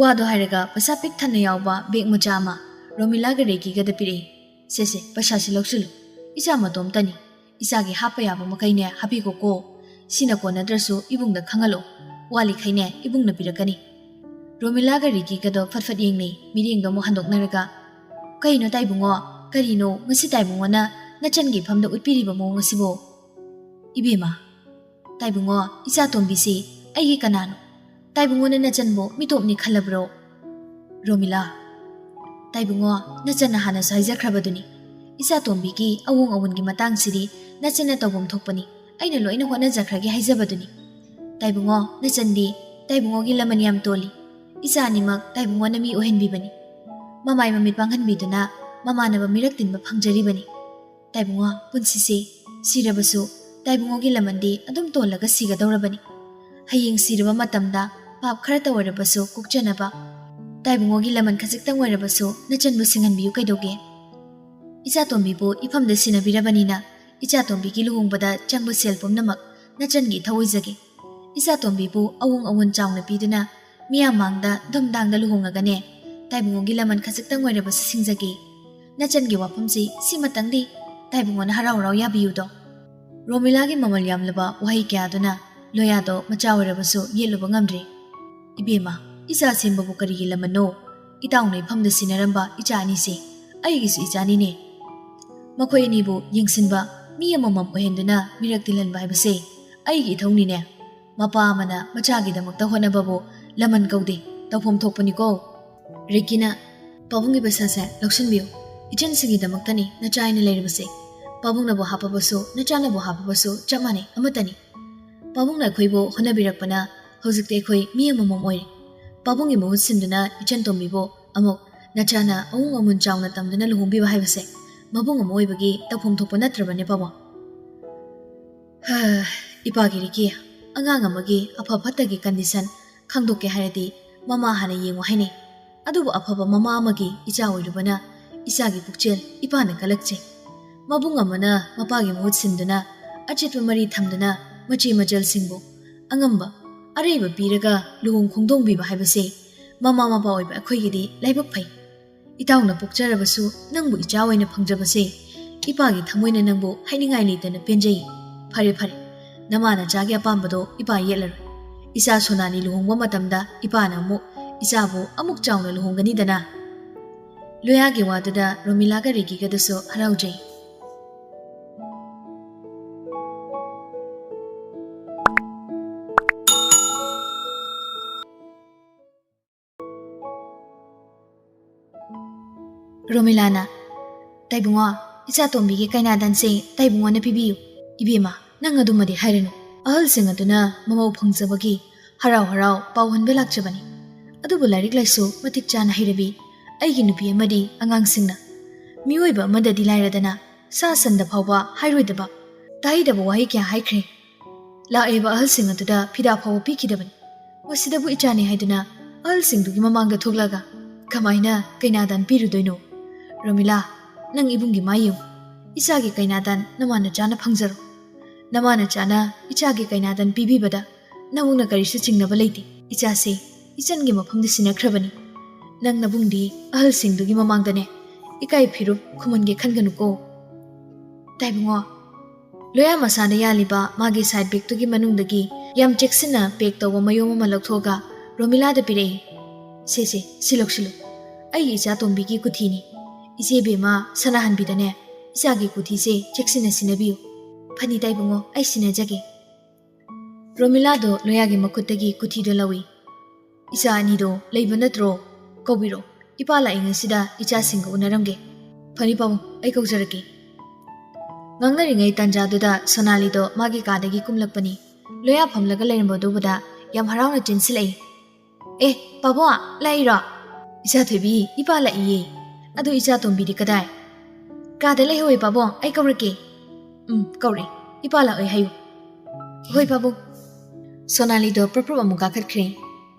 ꯋꯥꯗꯣ ꯍꯥꯏꯔꯒ ꯄꯩꯁꯥ ꯄꯤꯛ ꯊꯟꯅ ꯌꯥꯎꯕ ꯕꯦꯒ ꯃꯆꯥ ꯑꯃ ꯔꯣꯃꯤꯂꯥꯒ ꯔꯦꯀꯤꯒꯗ ꯄꯤꯔꯛꯏ꯫ "ꯁꯦ, ꯁꯦ, ꯄꯩꯁꯥꯁꯤ ꯂꯧꯁꯤꯜꯂꯨ꯫ ꯏꯆꯥ ꯃꯇꯣꯝꯇꯅꯤ꯫ ꯏꯆꯥꯒꯤ ꯍꯥꯞꯄ ꯌꯥꯕ ꯃꯈꯩꯅꯦ ꯍꯥꯞꯄꯤꯈꯣꯀꯣ꯫ ꯁꯤꯅ ꯀꯣꯟꯅꯗ꯭ꯔꯁꯨ ꯏꯕꯨꯡꯗ ꯈꯪꯍꯜꯂꯣ꯫ ꯋꯥꯠꯂꯤꯈꯩꯅꯦ ꯏꯕꯨꯡꯅ ꯄꯤꯔꯛꯀꯅꯤ꯫" ꯔꯣꯃꯤꯂꯥꯒ ꯔꯤꯀꯤꯒꯗꯣ ꯐꯠ ꯐꯠ ꯌꯦꯡꯅꯩ, ꯃꯤꯠꯌꯦꯡꯗꯣ ꯑꯃꯨꯛ ꯍꯟꯗꯣꯛꯅꯔꯒ, "ꯀꯩꯅꯣ ꯇꯥꯏꯕꯨꯡꯉꯣ? ꯀꯔꯤꯅꯣ ꯉꯁꯤ ꯇꯥꯏꯕꯨꯡꯉꯣꯅ ꯅꯆꯟꯒꯤ ꯏꯐꯝꯗ ꯎꯠꯄꯤꯔꯤꯕ ꯃꯑꯣꯡ ꯑꯁꯤꯕꯣ?" "ꯏꯕꯦꯝꯃ, ꯇꯥꯏꯕꯨꯡꯉꯣ, ꯏꯆꯥ ꯇꯣꯝꯕꯤꯁꯤ ꯑꯩꯒꯤ ꯀꯅꯥꯅꯣ? "ꯇꯥꯏꯕꯨꯡꯉꯣꯅ ꯅꯆꯟꯕꯨ ꯃꯤꯇꯣꯞꯅꯤ ꯈꯜꯂꯕ꯭ꯔꯣ?" "ꯔꯣꯃꯤꯂꯥ, ꯇꯥꯏꯕꯨꯡꯉꯣ, ꯅꯆꯟꯅ ꯍꯥꯟꯅꯁꯨ ꯍꯥꯏꯖꯈ꯭ꯔꯕꯗꯨꯅꯤ, ꯏꯆꯥꯇꯣꯝꯕꯤꯒꯤ ꯑꯋꯣꯡ ꯑꯋꯣꯟꯒꯤ ꯃꯇꯥꯡꯁꯤꯗꯤ ꯅꯆꯟꯅ ꯇꯧꯐꯝ ꯊꯣꯛꯄꯅꯤ, ꯑꯩꯅ ꯂꯣꯏꯅ ꯍꯣꯠꯅꯖꯈ꯭ꯔꯒꯦ ꯍꯥꯏꯖꯕꯗꯨꯅꯤ꯫ ꯇꯥꯏꯕꯨꯡꯉꯣ, ꯅꯆꯟꯗꯤ ꯇꯥꯏꯕꯨꯡꯉꯣꯒꯤ ꯂꯃꯟ ꯌꯥꯝ ꯇꯣꯜꯂꯤ꯫ ꯏꯆꯥ ꯑꯅꯤꯃꯛ ꯇꯥꯏꯕꯨꯡꯉꯣꯅ ꯃꯤ ꯑꯣꯏꯍꯟꯕꯤꯕꯅꯤ꯫ ꯃꯃꯥꯏ ꯃꯃꯤꯠ ꯄꯥꯡꯍꯟꯕꯤꯗꯨꯅ ꯃꯃꯥꯟꯅꯕ ꯃꯤꯔꯛ ꯇꯤꯟꯕ ꯐꯪꯖꯔꯤꯕꯅꯤ꯫ ꯇꯥꯏꯕꯨꯡꯉꯣ, ꯄꯨꯟꯁꯤꯁꯦ ꯁꯤꯔꯕꯁꯨ ꯇꯥꯏꯕꯨꯡꯉꯣꯒꯤ ꯂꯃꯟꯗꯤ ꯑꯗꯨꯝ ꯇꯣꯜꯂꯒ ꯁꯤꯒꯗꯧꯔꯕꯅꯤ꯫ ꯍꯌꯦꯡ ꯁꯤꯔꯕ ꯃꯇꯝꯗ ꯄꯥꯞ ꯈꯔꯇ ꯑꯣꯏꯔꯕꯁꯨ ꯀꯣꯛꯆꯅꯕ ꯇꯥꯏꯕꯨꯡꯉꯣꯒꯤ ꯂꯃꯟ ꯈꯖꯤꯛꯇꯪ ꯑꯣꯏꯔꯕꯁꯨ ꯅꯆꯟꯕꯨ ꯁꯤꯡꯍꯟꯕꯤꯌꯨ ꯀꯩꯗꯧꯒꯦ? ꯏꯆꯥꯇꯣꯝꯕꯤꯕꯨ ꯏꯐꯝꯗ ꯁꯤꯟꯅꯕꯤꯔꯕꯅꯤꯅ ꯏꯆꯥꯇꯣꯝꯕꯤꯒꯤ ꯂꯨꯍꯣꯡꯕꯗ ꯆꯪꯕ ꯁꯦꯜ ꯄꯨꯝꯅꯃꯛ ꯅꯆꯟꯒꯤ ꯏꯊꯧ ꯑꯣꯏꯖꯒꯦ꯫ ꯏꯆꯥꯇꯣꯝꯕꯤꯕꯨ ꯑꯋꯣꯡ ꯑꯋꯣꯟ ꯆꯥꯎꯅ ꯄꯤꯗꯨꯅ ꯃꯤꯌꯥꯝ ꯃꯥꯡꯗ ꯗꯨꯝꯗꯥꯡꯗ ꯂꯨꯍꯣꯡꯉꯒꯅꯦ, ꯇꯥꯏꯕꯨꯡꯉꯣꯒꯤ ꯂꯃꯟ ꯈꯖꯤꯛꯇꯪ ꯑꯣꯏꯔꯕꯁꯨ ꯁꯤꯡꯖꯒꯦ꯫ ꯅꯆꯟꯒꯤ ꯋꯥꯐꯝꯁꯤ ꯁꯤꯃꯇꯪꯗꯤ ꯇꯥꯏꯕꯨꯡꯉꯣꯅ ꯍꯔꯥꯎ ꯍꯔꯥꯎ ꯌꯥꯕꯤꯌꯨꯗꯣ꯫" ꯔꯣꯃꯤꯂꯥꯒꯤ ꯃꯃꯜ ꯌꯥꯝꯂꯕ ꯋꯥꯍꯩ ꯀꯌꯥꯗꯨꯅ ꯂꯣꯌꯥꯗꯣ ꯃꯆꯥ ꯑꯣꯏꯔꯕꯁꯨ ꯌꯦꯠꯂꯨꯕ ꯉꯝꯗ꯭ꯔꯦ꯫ "ꯏꯕꯦꯝꯃ, ꯏꯆꯥ ꯁꯦꯝꯕꯕꯨ ꯀꯔꯤꯒꯤ ꯂꯃꯟꯅꯣ? ꯏꯇꯥꯎꯅ ꯏꯐꯝꯗ ꯁꯤꯟꯅꯔꯝꯕ ꯏꯆꯥ ꯑꯅꯤꯁꯦ ꯑꯩꯒꯤꯁꯨ ꯏꯆꯥꯅꯤꯅꯦ꯫ ꯃꯈꯣꯏ ꯑꯅꯤꯕꯨ ꯌꯦꯡꯁꯤꯟꯕ ꯃꯤ ꯑꯃꯃꯝ ꯑꯣꯏꯍꯟꯗꯨꯅ ꯃꯤꯔꯛ ꯇꯤꯜꯍꯟꯕ ꯍꯥꯏꯕꯁꯦ ꯑꯩꯒꯤ ꯏꯊꯧꯅꯤꯅꯦ꯫ ꯃꯄꯥ ꯑꯃꯅ ꯃꯆꯥꯒꯤꯗꯃꯛꯇ ꯍꯣꯠꯅꯕꯕꯨ ꯂꯃꯟ ꯀꯧꯗꯦ, ꯇꯧꯐꯝ ꯊꯣꯛꯄꯅꯤꯀꯣ꯫" ꯔꯤꯀꯤꯅ, "ꯄꯥꯕꯨꯡꯒꯤ ꯄꯩꯁꯥꯁꯦ ꯂꯧꯁꯤꯟꯕꯤꯌꯨ꯫ ꯏꯆꯟꯁꯤꯡꯒꯤꯗꯃꯛꯇꯅꯤ ꯅꯆꯥ ꯑꯩꯅ ꯂꯩꯔꯤꯕꯁꯦ꯫ ꯄꯥꯕꯨꯡꯅꯕꯨ ꯍꯥꯞꯄꯕꯁꯨ, ꯅꯆꯥꯅꯕꯨ ꯍꯥꯞꯄꯕꯁꯨ ꯆꯞ ꯃꯥꯟꯅꯩ, ꯑꯃꯠꯇꯅꯤ꯫ ꯄꯥꯕꯨꯡꯅ ꯑꯩꯈꯣꯏꯕꯨ ꯍꯣꯠꯅꯕꯤꯔꯛꯄꯅ ꯍꯧꯖꯤꯛꯇꯤ ꯑꯩꯈꯣꯏ ꯃꯤ ꯑꯃꯃꯝ ꯑꯣꯏꯔꯦ꯫ ꯄꯥꯕꯨꯡꯒꯤ ꯃꯍꯨꯠ ꯁꯤꯟꯗꯨꯅ ꯏꯆꯟ ꯇꯣꯝꯕꯤꯕꯨ ꯑꯃꯨꯛ ꯅꯆꯥꯅ ꯑꯋꯣꯡ ꯑꯃꯨꯟ ꯆꯥꯎꯅ ꯇꯝꯗꯨꯅ ꯂꯨꯍꯣꯡꯕꯤꯕ ꯍꯥꯏꯕꯁꯦ ꯃꯕꯨꯡ ꯑꯃ ꯑꯣꯏꯕꯒꯤ ꯇꯧꯐꯝ ꯊꯣꯛꯄ ꯅꯠꯇ꯭ꯔꯕꯅꯦ, ꯄꯥꯕꯨꯡ?" "ꯍꯥ, ꯏꯄꯥꯒꯤ ꯔꯤꯀꯤ, ꯑꯉꯥꯡ ꯑꯃꯒꯤ ꯑꯐ ꯐꯠꯇꯒꯤ ꯀꯟꯗꯤꯁꯟ ꯈꯪꯗꯣꯛꯀꯦ ꯍꯥꯏꯔꯗꯤ ꯃꯃꯥ ꯍꯥꯟꯅ ꯌꯦꯡꯉꯨ ꯍꯥꯏꯅꯩ꯫ ꯑꯗꯨꯕꯨ ꯑꯐꯕ ꯃꯃꯥ ꯑꯃꯒꯤ ꯏꯆꯥ ꯑꯣꯏꯔꯨꯕꯅ ꯏꯆꯥꯒꯤ ꯄꯨꯛꯆꯦꯜ ꯏꯄꯥꯅ ꯀꯜꯂꯛꯆꯩ꯫ ꯃꯕꯨꯡ ꯑꯃꯅ ꯃꯄꯥꯒꯤ ꯃꯍꯨꯠ ꯁꯤꯟꯗꯨꯅ ꯑꯆꯦꯠꯄ ꯃꯔꯤ ꯊꯝꯗꯨꯅ ꯃꯆꯦ ꯃꯆꯜꯁꯤꯡꯕꯨ ꯑꯉꯝꯕ ꯑꯔꯩꯕ ꯄꯤꯔꯒ ꯂꯨꯍꯣꯡ ꯈꯣꯡꯗꯣꯡꯕꯤꯕ ꯍꯥꯏꯕꯁꯦ ꯃꯃꯥ ꯃꯄꯥ ꯑꯣꯏꯕ ꯑꯩꯈꯣꯏꯒꯤꯗꯤ ꯂꯥꯏꯕꯛ ꯐꯩ꯫ ꯏꯇꯥꯎꯅ ꯄꯣꯛꯆꯔꯕꯁꯨ ꯅꯪꯕꯨ ꯏꯆꯥ ꯑꯣꯏꯅ ꯐꯪꯖꯕꯁꯦ ꯏꯄꯥꯒꯤ ꯊꯃꯣꯏꯅ ꯅꯪꯕꯨ ꯍꯥꯏꯅꯤꯡꯉꯥꯏ ꯂꯩꯇꯅ ꯄꯦꯟꯖꯩ꯫ ꯐꯔꯦ, ꯐꯔꯦ, ꯅꯃꯥ ꯅꯆꯥꯒꯤ ꯑꯄꯥꯝꯕꯗꯣ ꯏꯄꯥ ꯌꯦꯠꯂꯔꯣꯏ꯫ ꯏꯆꯥ ꯁꯣꯅꯥꯅꯤ ꯂꯨꯍꯣꯡꯕ ꯃꯇꯝꯗ ꯏꯄꯥꯅ ꯑꯃꯨꯛ ꯏꯆꯥꯕꯨ ꯑꯃꯨꯛ ꯆꯥꯎꯅ ꯂꯨꯍꯣꯡꯒꯅꯤꯗꯅ꯫" ꯂꯣꯌꯥꯒꯤ ꯋꯥꯗꯨꯗ ꯔꯣꯃꯤꯂꯥꯒ ꯔꯤꯀꯤꯒꯗꯁꯨ ꯍꯔꯥꯎꯖꯩ꯫ ꯔꯣꯃꯤꯂꯥꯅ, "ꯇꯥꯏꯕꯨꯡꯉꯣ, ꯏꯆꯥ ꯇꯣꯝꯕꯤꯒꯤ ꯀꯩꯅꯥꯗꯟꯁꯦ ꯇꯥꯏꯕꯨꯡꯉꯣꯅ ꯄꯤꯕꯤꯌꯨ꯫ ꯏꯕꯦꯝꯃ, ꯅꯪ ꯑꯗꯨꯃꯗꯤ ꯍꯥꯏꯔꯅꯨ꯫ ꯑꯍꯜꯁꯤꯡ ꯑꯗꯨꯅ ꯃꯃꯧ ꯐꯪꯖꯕꯒꯤ ꯍꯔꯥꯎ ꯍꯔꯥꯎ ꯄꯥꯎꯍꯟꯕ ꯂꯥꯛꯆꯕꯅꯤ꯫ ꯑꯗꯨꯕꯨ ꯂꯥꯏꯔꯤꯛ ꯂꯥꯏꯁꯨ ꯃꯇꯤꯛ ꯆꯥꯅ ꯍꯩꯔꯕꯤ ꯑꯩꯒꯤ ꯅꯨꯄꯤ ꯑꯃꯗꯤ ꯑꯉꯥꯡꯁꯤꯡꯅ ꯃꯤꯑꯣꯏꯕ ꯑꯃꯗꯗꯤ ꯂꯥꯏꯔꯗꯅ ꯁꯥ ꯁꯟꯗ ꯐꯥꯎꯕ ꯍꯥꯏꯔꯣꯏꯗꯕ, ꯇꯥꯍꯩꯗꯕ ꯋꯥꯍꯩ ꯀꯌꯥ ꯍꯥꯏꯈ꯭ꯔꯦ꯫ ꯂꯥꯛꯂꯤꯕ ꯑꯍꯜꯁꯤꯡ ꯑꯗꯨꯗ ꯐꯤꯗꯥ ꯐꯥꯎꯕ ꯄꯤꯈꯤꯗꯕꯅꯤ꯫ ꯃꯁꯤꯗꯕꯨ ꯏꯆꯥꯅꯤ ꯍꯥꯏꯗꯨꯅ ꯑꯍꯜꯁꯤꯡꯗꯨꯒꯤ ꯃꯃꯥꯡꯗ ꯊꯣꯛꯂꯒ ꯀꯃꯥꯏꯅ ꯀꯩꯅꯥꯗꯟ ꯄꯤꯔꯨꯗꯣꯏꯅꯣ? ꯔꯣꯃꯤꯂꯥ, ꯅꯪ ꯏꯕꯨꯡꯒꯤ ꯃꯥꯏ ꯌꯦꯡꯉꯨ꯫ ꯏꯆꯥꯒꯤ ꯀꯩꯅꯥꯗꯟ ꯅꯃꯥ ꯅꯆꯥꯅ ꯐꯪꯖꯔꯣ꯫ ꯅꯃꯥ ꯅꯆꯥꯅ ꯏꯆꯥꯒꯤ ꯀꯩꯅꯥꯗꯟ ꯄꯤꯕꯤꯕꯗ ꯅꯕꯨꯡꯅ ꯀꯔꯤꯁꯨ ꯆꯤꯡꯅꯕ ꯂꯩꯇꯦ꯫ ꯏꯆꯥꯁꯦ ꯏꯆꯟꯒꯤ ꯃꯐꯝꯗ ꯁꯤꯟꯅꯈ꯭ꯔꯕꯅꯤ꯫ ꯅꯪ ꯅꯕꯨꯡꯗꯤ ꯑꯍꯜꯁꯤꯡꯗꯨꯒꯤ ꯃꯃꯥꯡꯗꯅꯦ ꯏꯀꯥꯏ ꯐꯤꯔꯨꯞ ꯈꯨꯝꯍꯟꯒꯦ ꯈꯟꯒꯅꯨꯀꯣ꯫ ꯇꯥꯏꯕꯨꯡꯉꯣ, ꯂꯣꯌꯥ ꯃꯁꯥꯗ ꯌꯥꯜꯂꯤꯕ ꯃꯥꯒꯤ ꯁꯥꯏꯠ ꯕꯦꯒꯇꯨꯒꯤ ꯃꯅꯨꯡꯗꯒꯤ ꯌꯥꯝ ꯆꯦꯛꯁꯤꯟꯅ ꯄꯦꯛ ꯇꯧꯕ ꯃꯌꯣꯝ ꯑꯃ ꯂꯧꯊꯣꯛꯑꯒ ꯔꯣꯃꯤꯂꯥꯗ ꯄꯤꯔꯛꯏ꯫ "ꯁꯦ, ꯁꯦ, ꯁꯤ ꯂꯧꯁꯤꯜꯂꯨ꯫ ꯑꯩꯒꯤ ꯏꯆꯥ ꯇꯣꯝꯕꯤꯒꯤ ꯀꯨꯊꯤꯅꯤ꯫ ꯏꯆꯦ ꯕꯦꯝꯃ ꯁꯅꯥꯍꯟꯕꯤꯗꯅꯦ ꯏꯆꯥꯒꯤ ꯀꯨꯊꯤꯁꯦ ꯆꯦꯛꯁꯤꯟꯅ ꯁꯤꯟꯅꯕꯤꯌꯨ꯫" "ꯐꯅꯤ ꯇꯥꯏꯕꯨꯡꯉꯣ, ꯑꯩ ꯁꯤꯟꯅꯖꯒꯦ꯫" ꯔꯣꯃꯤꯂꯥꯗꯣ ꯂꯣꯌꯥꯒꯤ ꯃꯈꯨꯠꯇꯒꯤ ꯀꯨꯊꯤꯗꯣ ꯂꯧꯏ꯫ "ꯏꯆꯥ ꯑꯅꯤꯗꯣ ꯂꯩꯕ ꯅꯠꯇ꯭ꯔꯣ? ꯀꯧꯕꯤꯔꯣ꯫ ꯏꯄꯥ ꯂꯥꯛꯏꯉꯩꯁꯤꯗ ꯏꯆꯥꯁꯤꯡꯒ ꯎꯅꯔꯝꯒꯦ꯫" "ꯐꯅꯤ ꯄꯥꯕꯨꯡ, ꯑꯩ ꯀꯧꯖꯔꯛꯀꯦ꯫" ꯉꯥꯡꯅꯔꯤꯉꯩ ꯇꯥꯟꯖꯥꯗꯨꯗ ꯁꯣꯅꯥꯂꯤꯗꯣ ꯃꯥꯒꯤ ꯀꯥꯗꯒꯤ ꯀꯨꯝꯂꯛꯄꯅꯤ꯫ ꯂꯣꯌꯥ ꯐꯝꯂꯒ ꯂꯩꯔꯝꯕꯗꯨ ꯎꯕꯗ ꯌꯥꯝ ꯍꯔꯥꯎꯅ ꯆꯦꯟꯁꯤꯜꯂꯛꯏ꯫ "ꯑꯦ, ꯄꯥꯕꯨꯡ, ꯂꯥꯛꯏꯔꯣ?" "ꯏꯆꯥ ꯊꯣꯏꯕꯤ, ꯏꯄꯥ ꯂꯥꯛꯏꯌꯦ꯫ ꯑꯗꯨ ꯏꯆꯥ ꯇꯣꯝꯕꯤꯗꯤ ꯀꯗꯥꯏ?" "ꯀꯥꯗ ꯂꯩꯍꯧꯋꯦ ꯄꯥꯕꯨꯡ, ꯑꯩ ꯀꯧꯔꯛꯀꯦ꯫" "ꯎꯝ, ꯀꯧꯔꯦ꯫ ꯏꯄꯥ ꯂꯥꯛꯑꯣꯏ ꯍꯥꯏꯌꯨ꯫" "ꯍꯣꯏ ꯄꯥꯕꯨꯡ꯫" ꯁꯣꯅꯥꯂꯤꯗꯣ ꯄ꯭ꯔꯞ ꯄ꯭ꯔꯞ ꯑꯃꯨꯛ ꯀꯥꯈꯠꯈ꯭ꯔꯦ꯫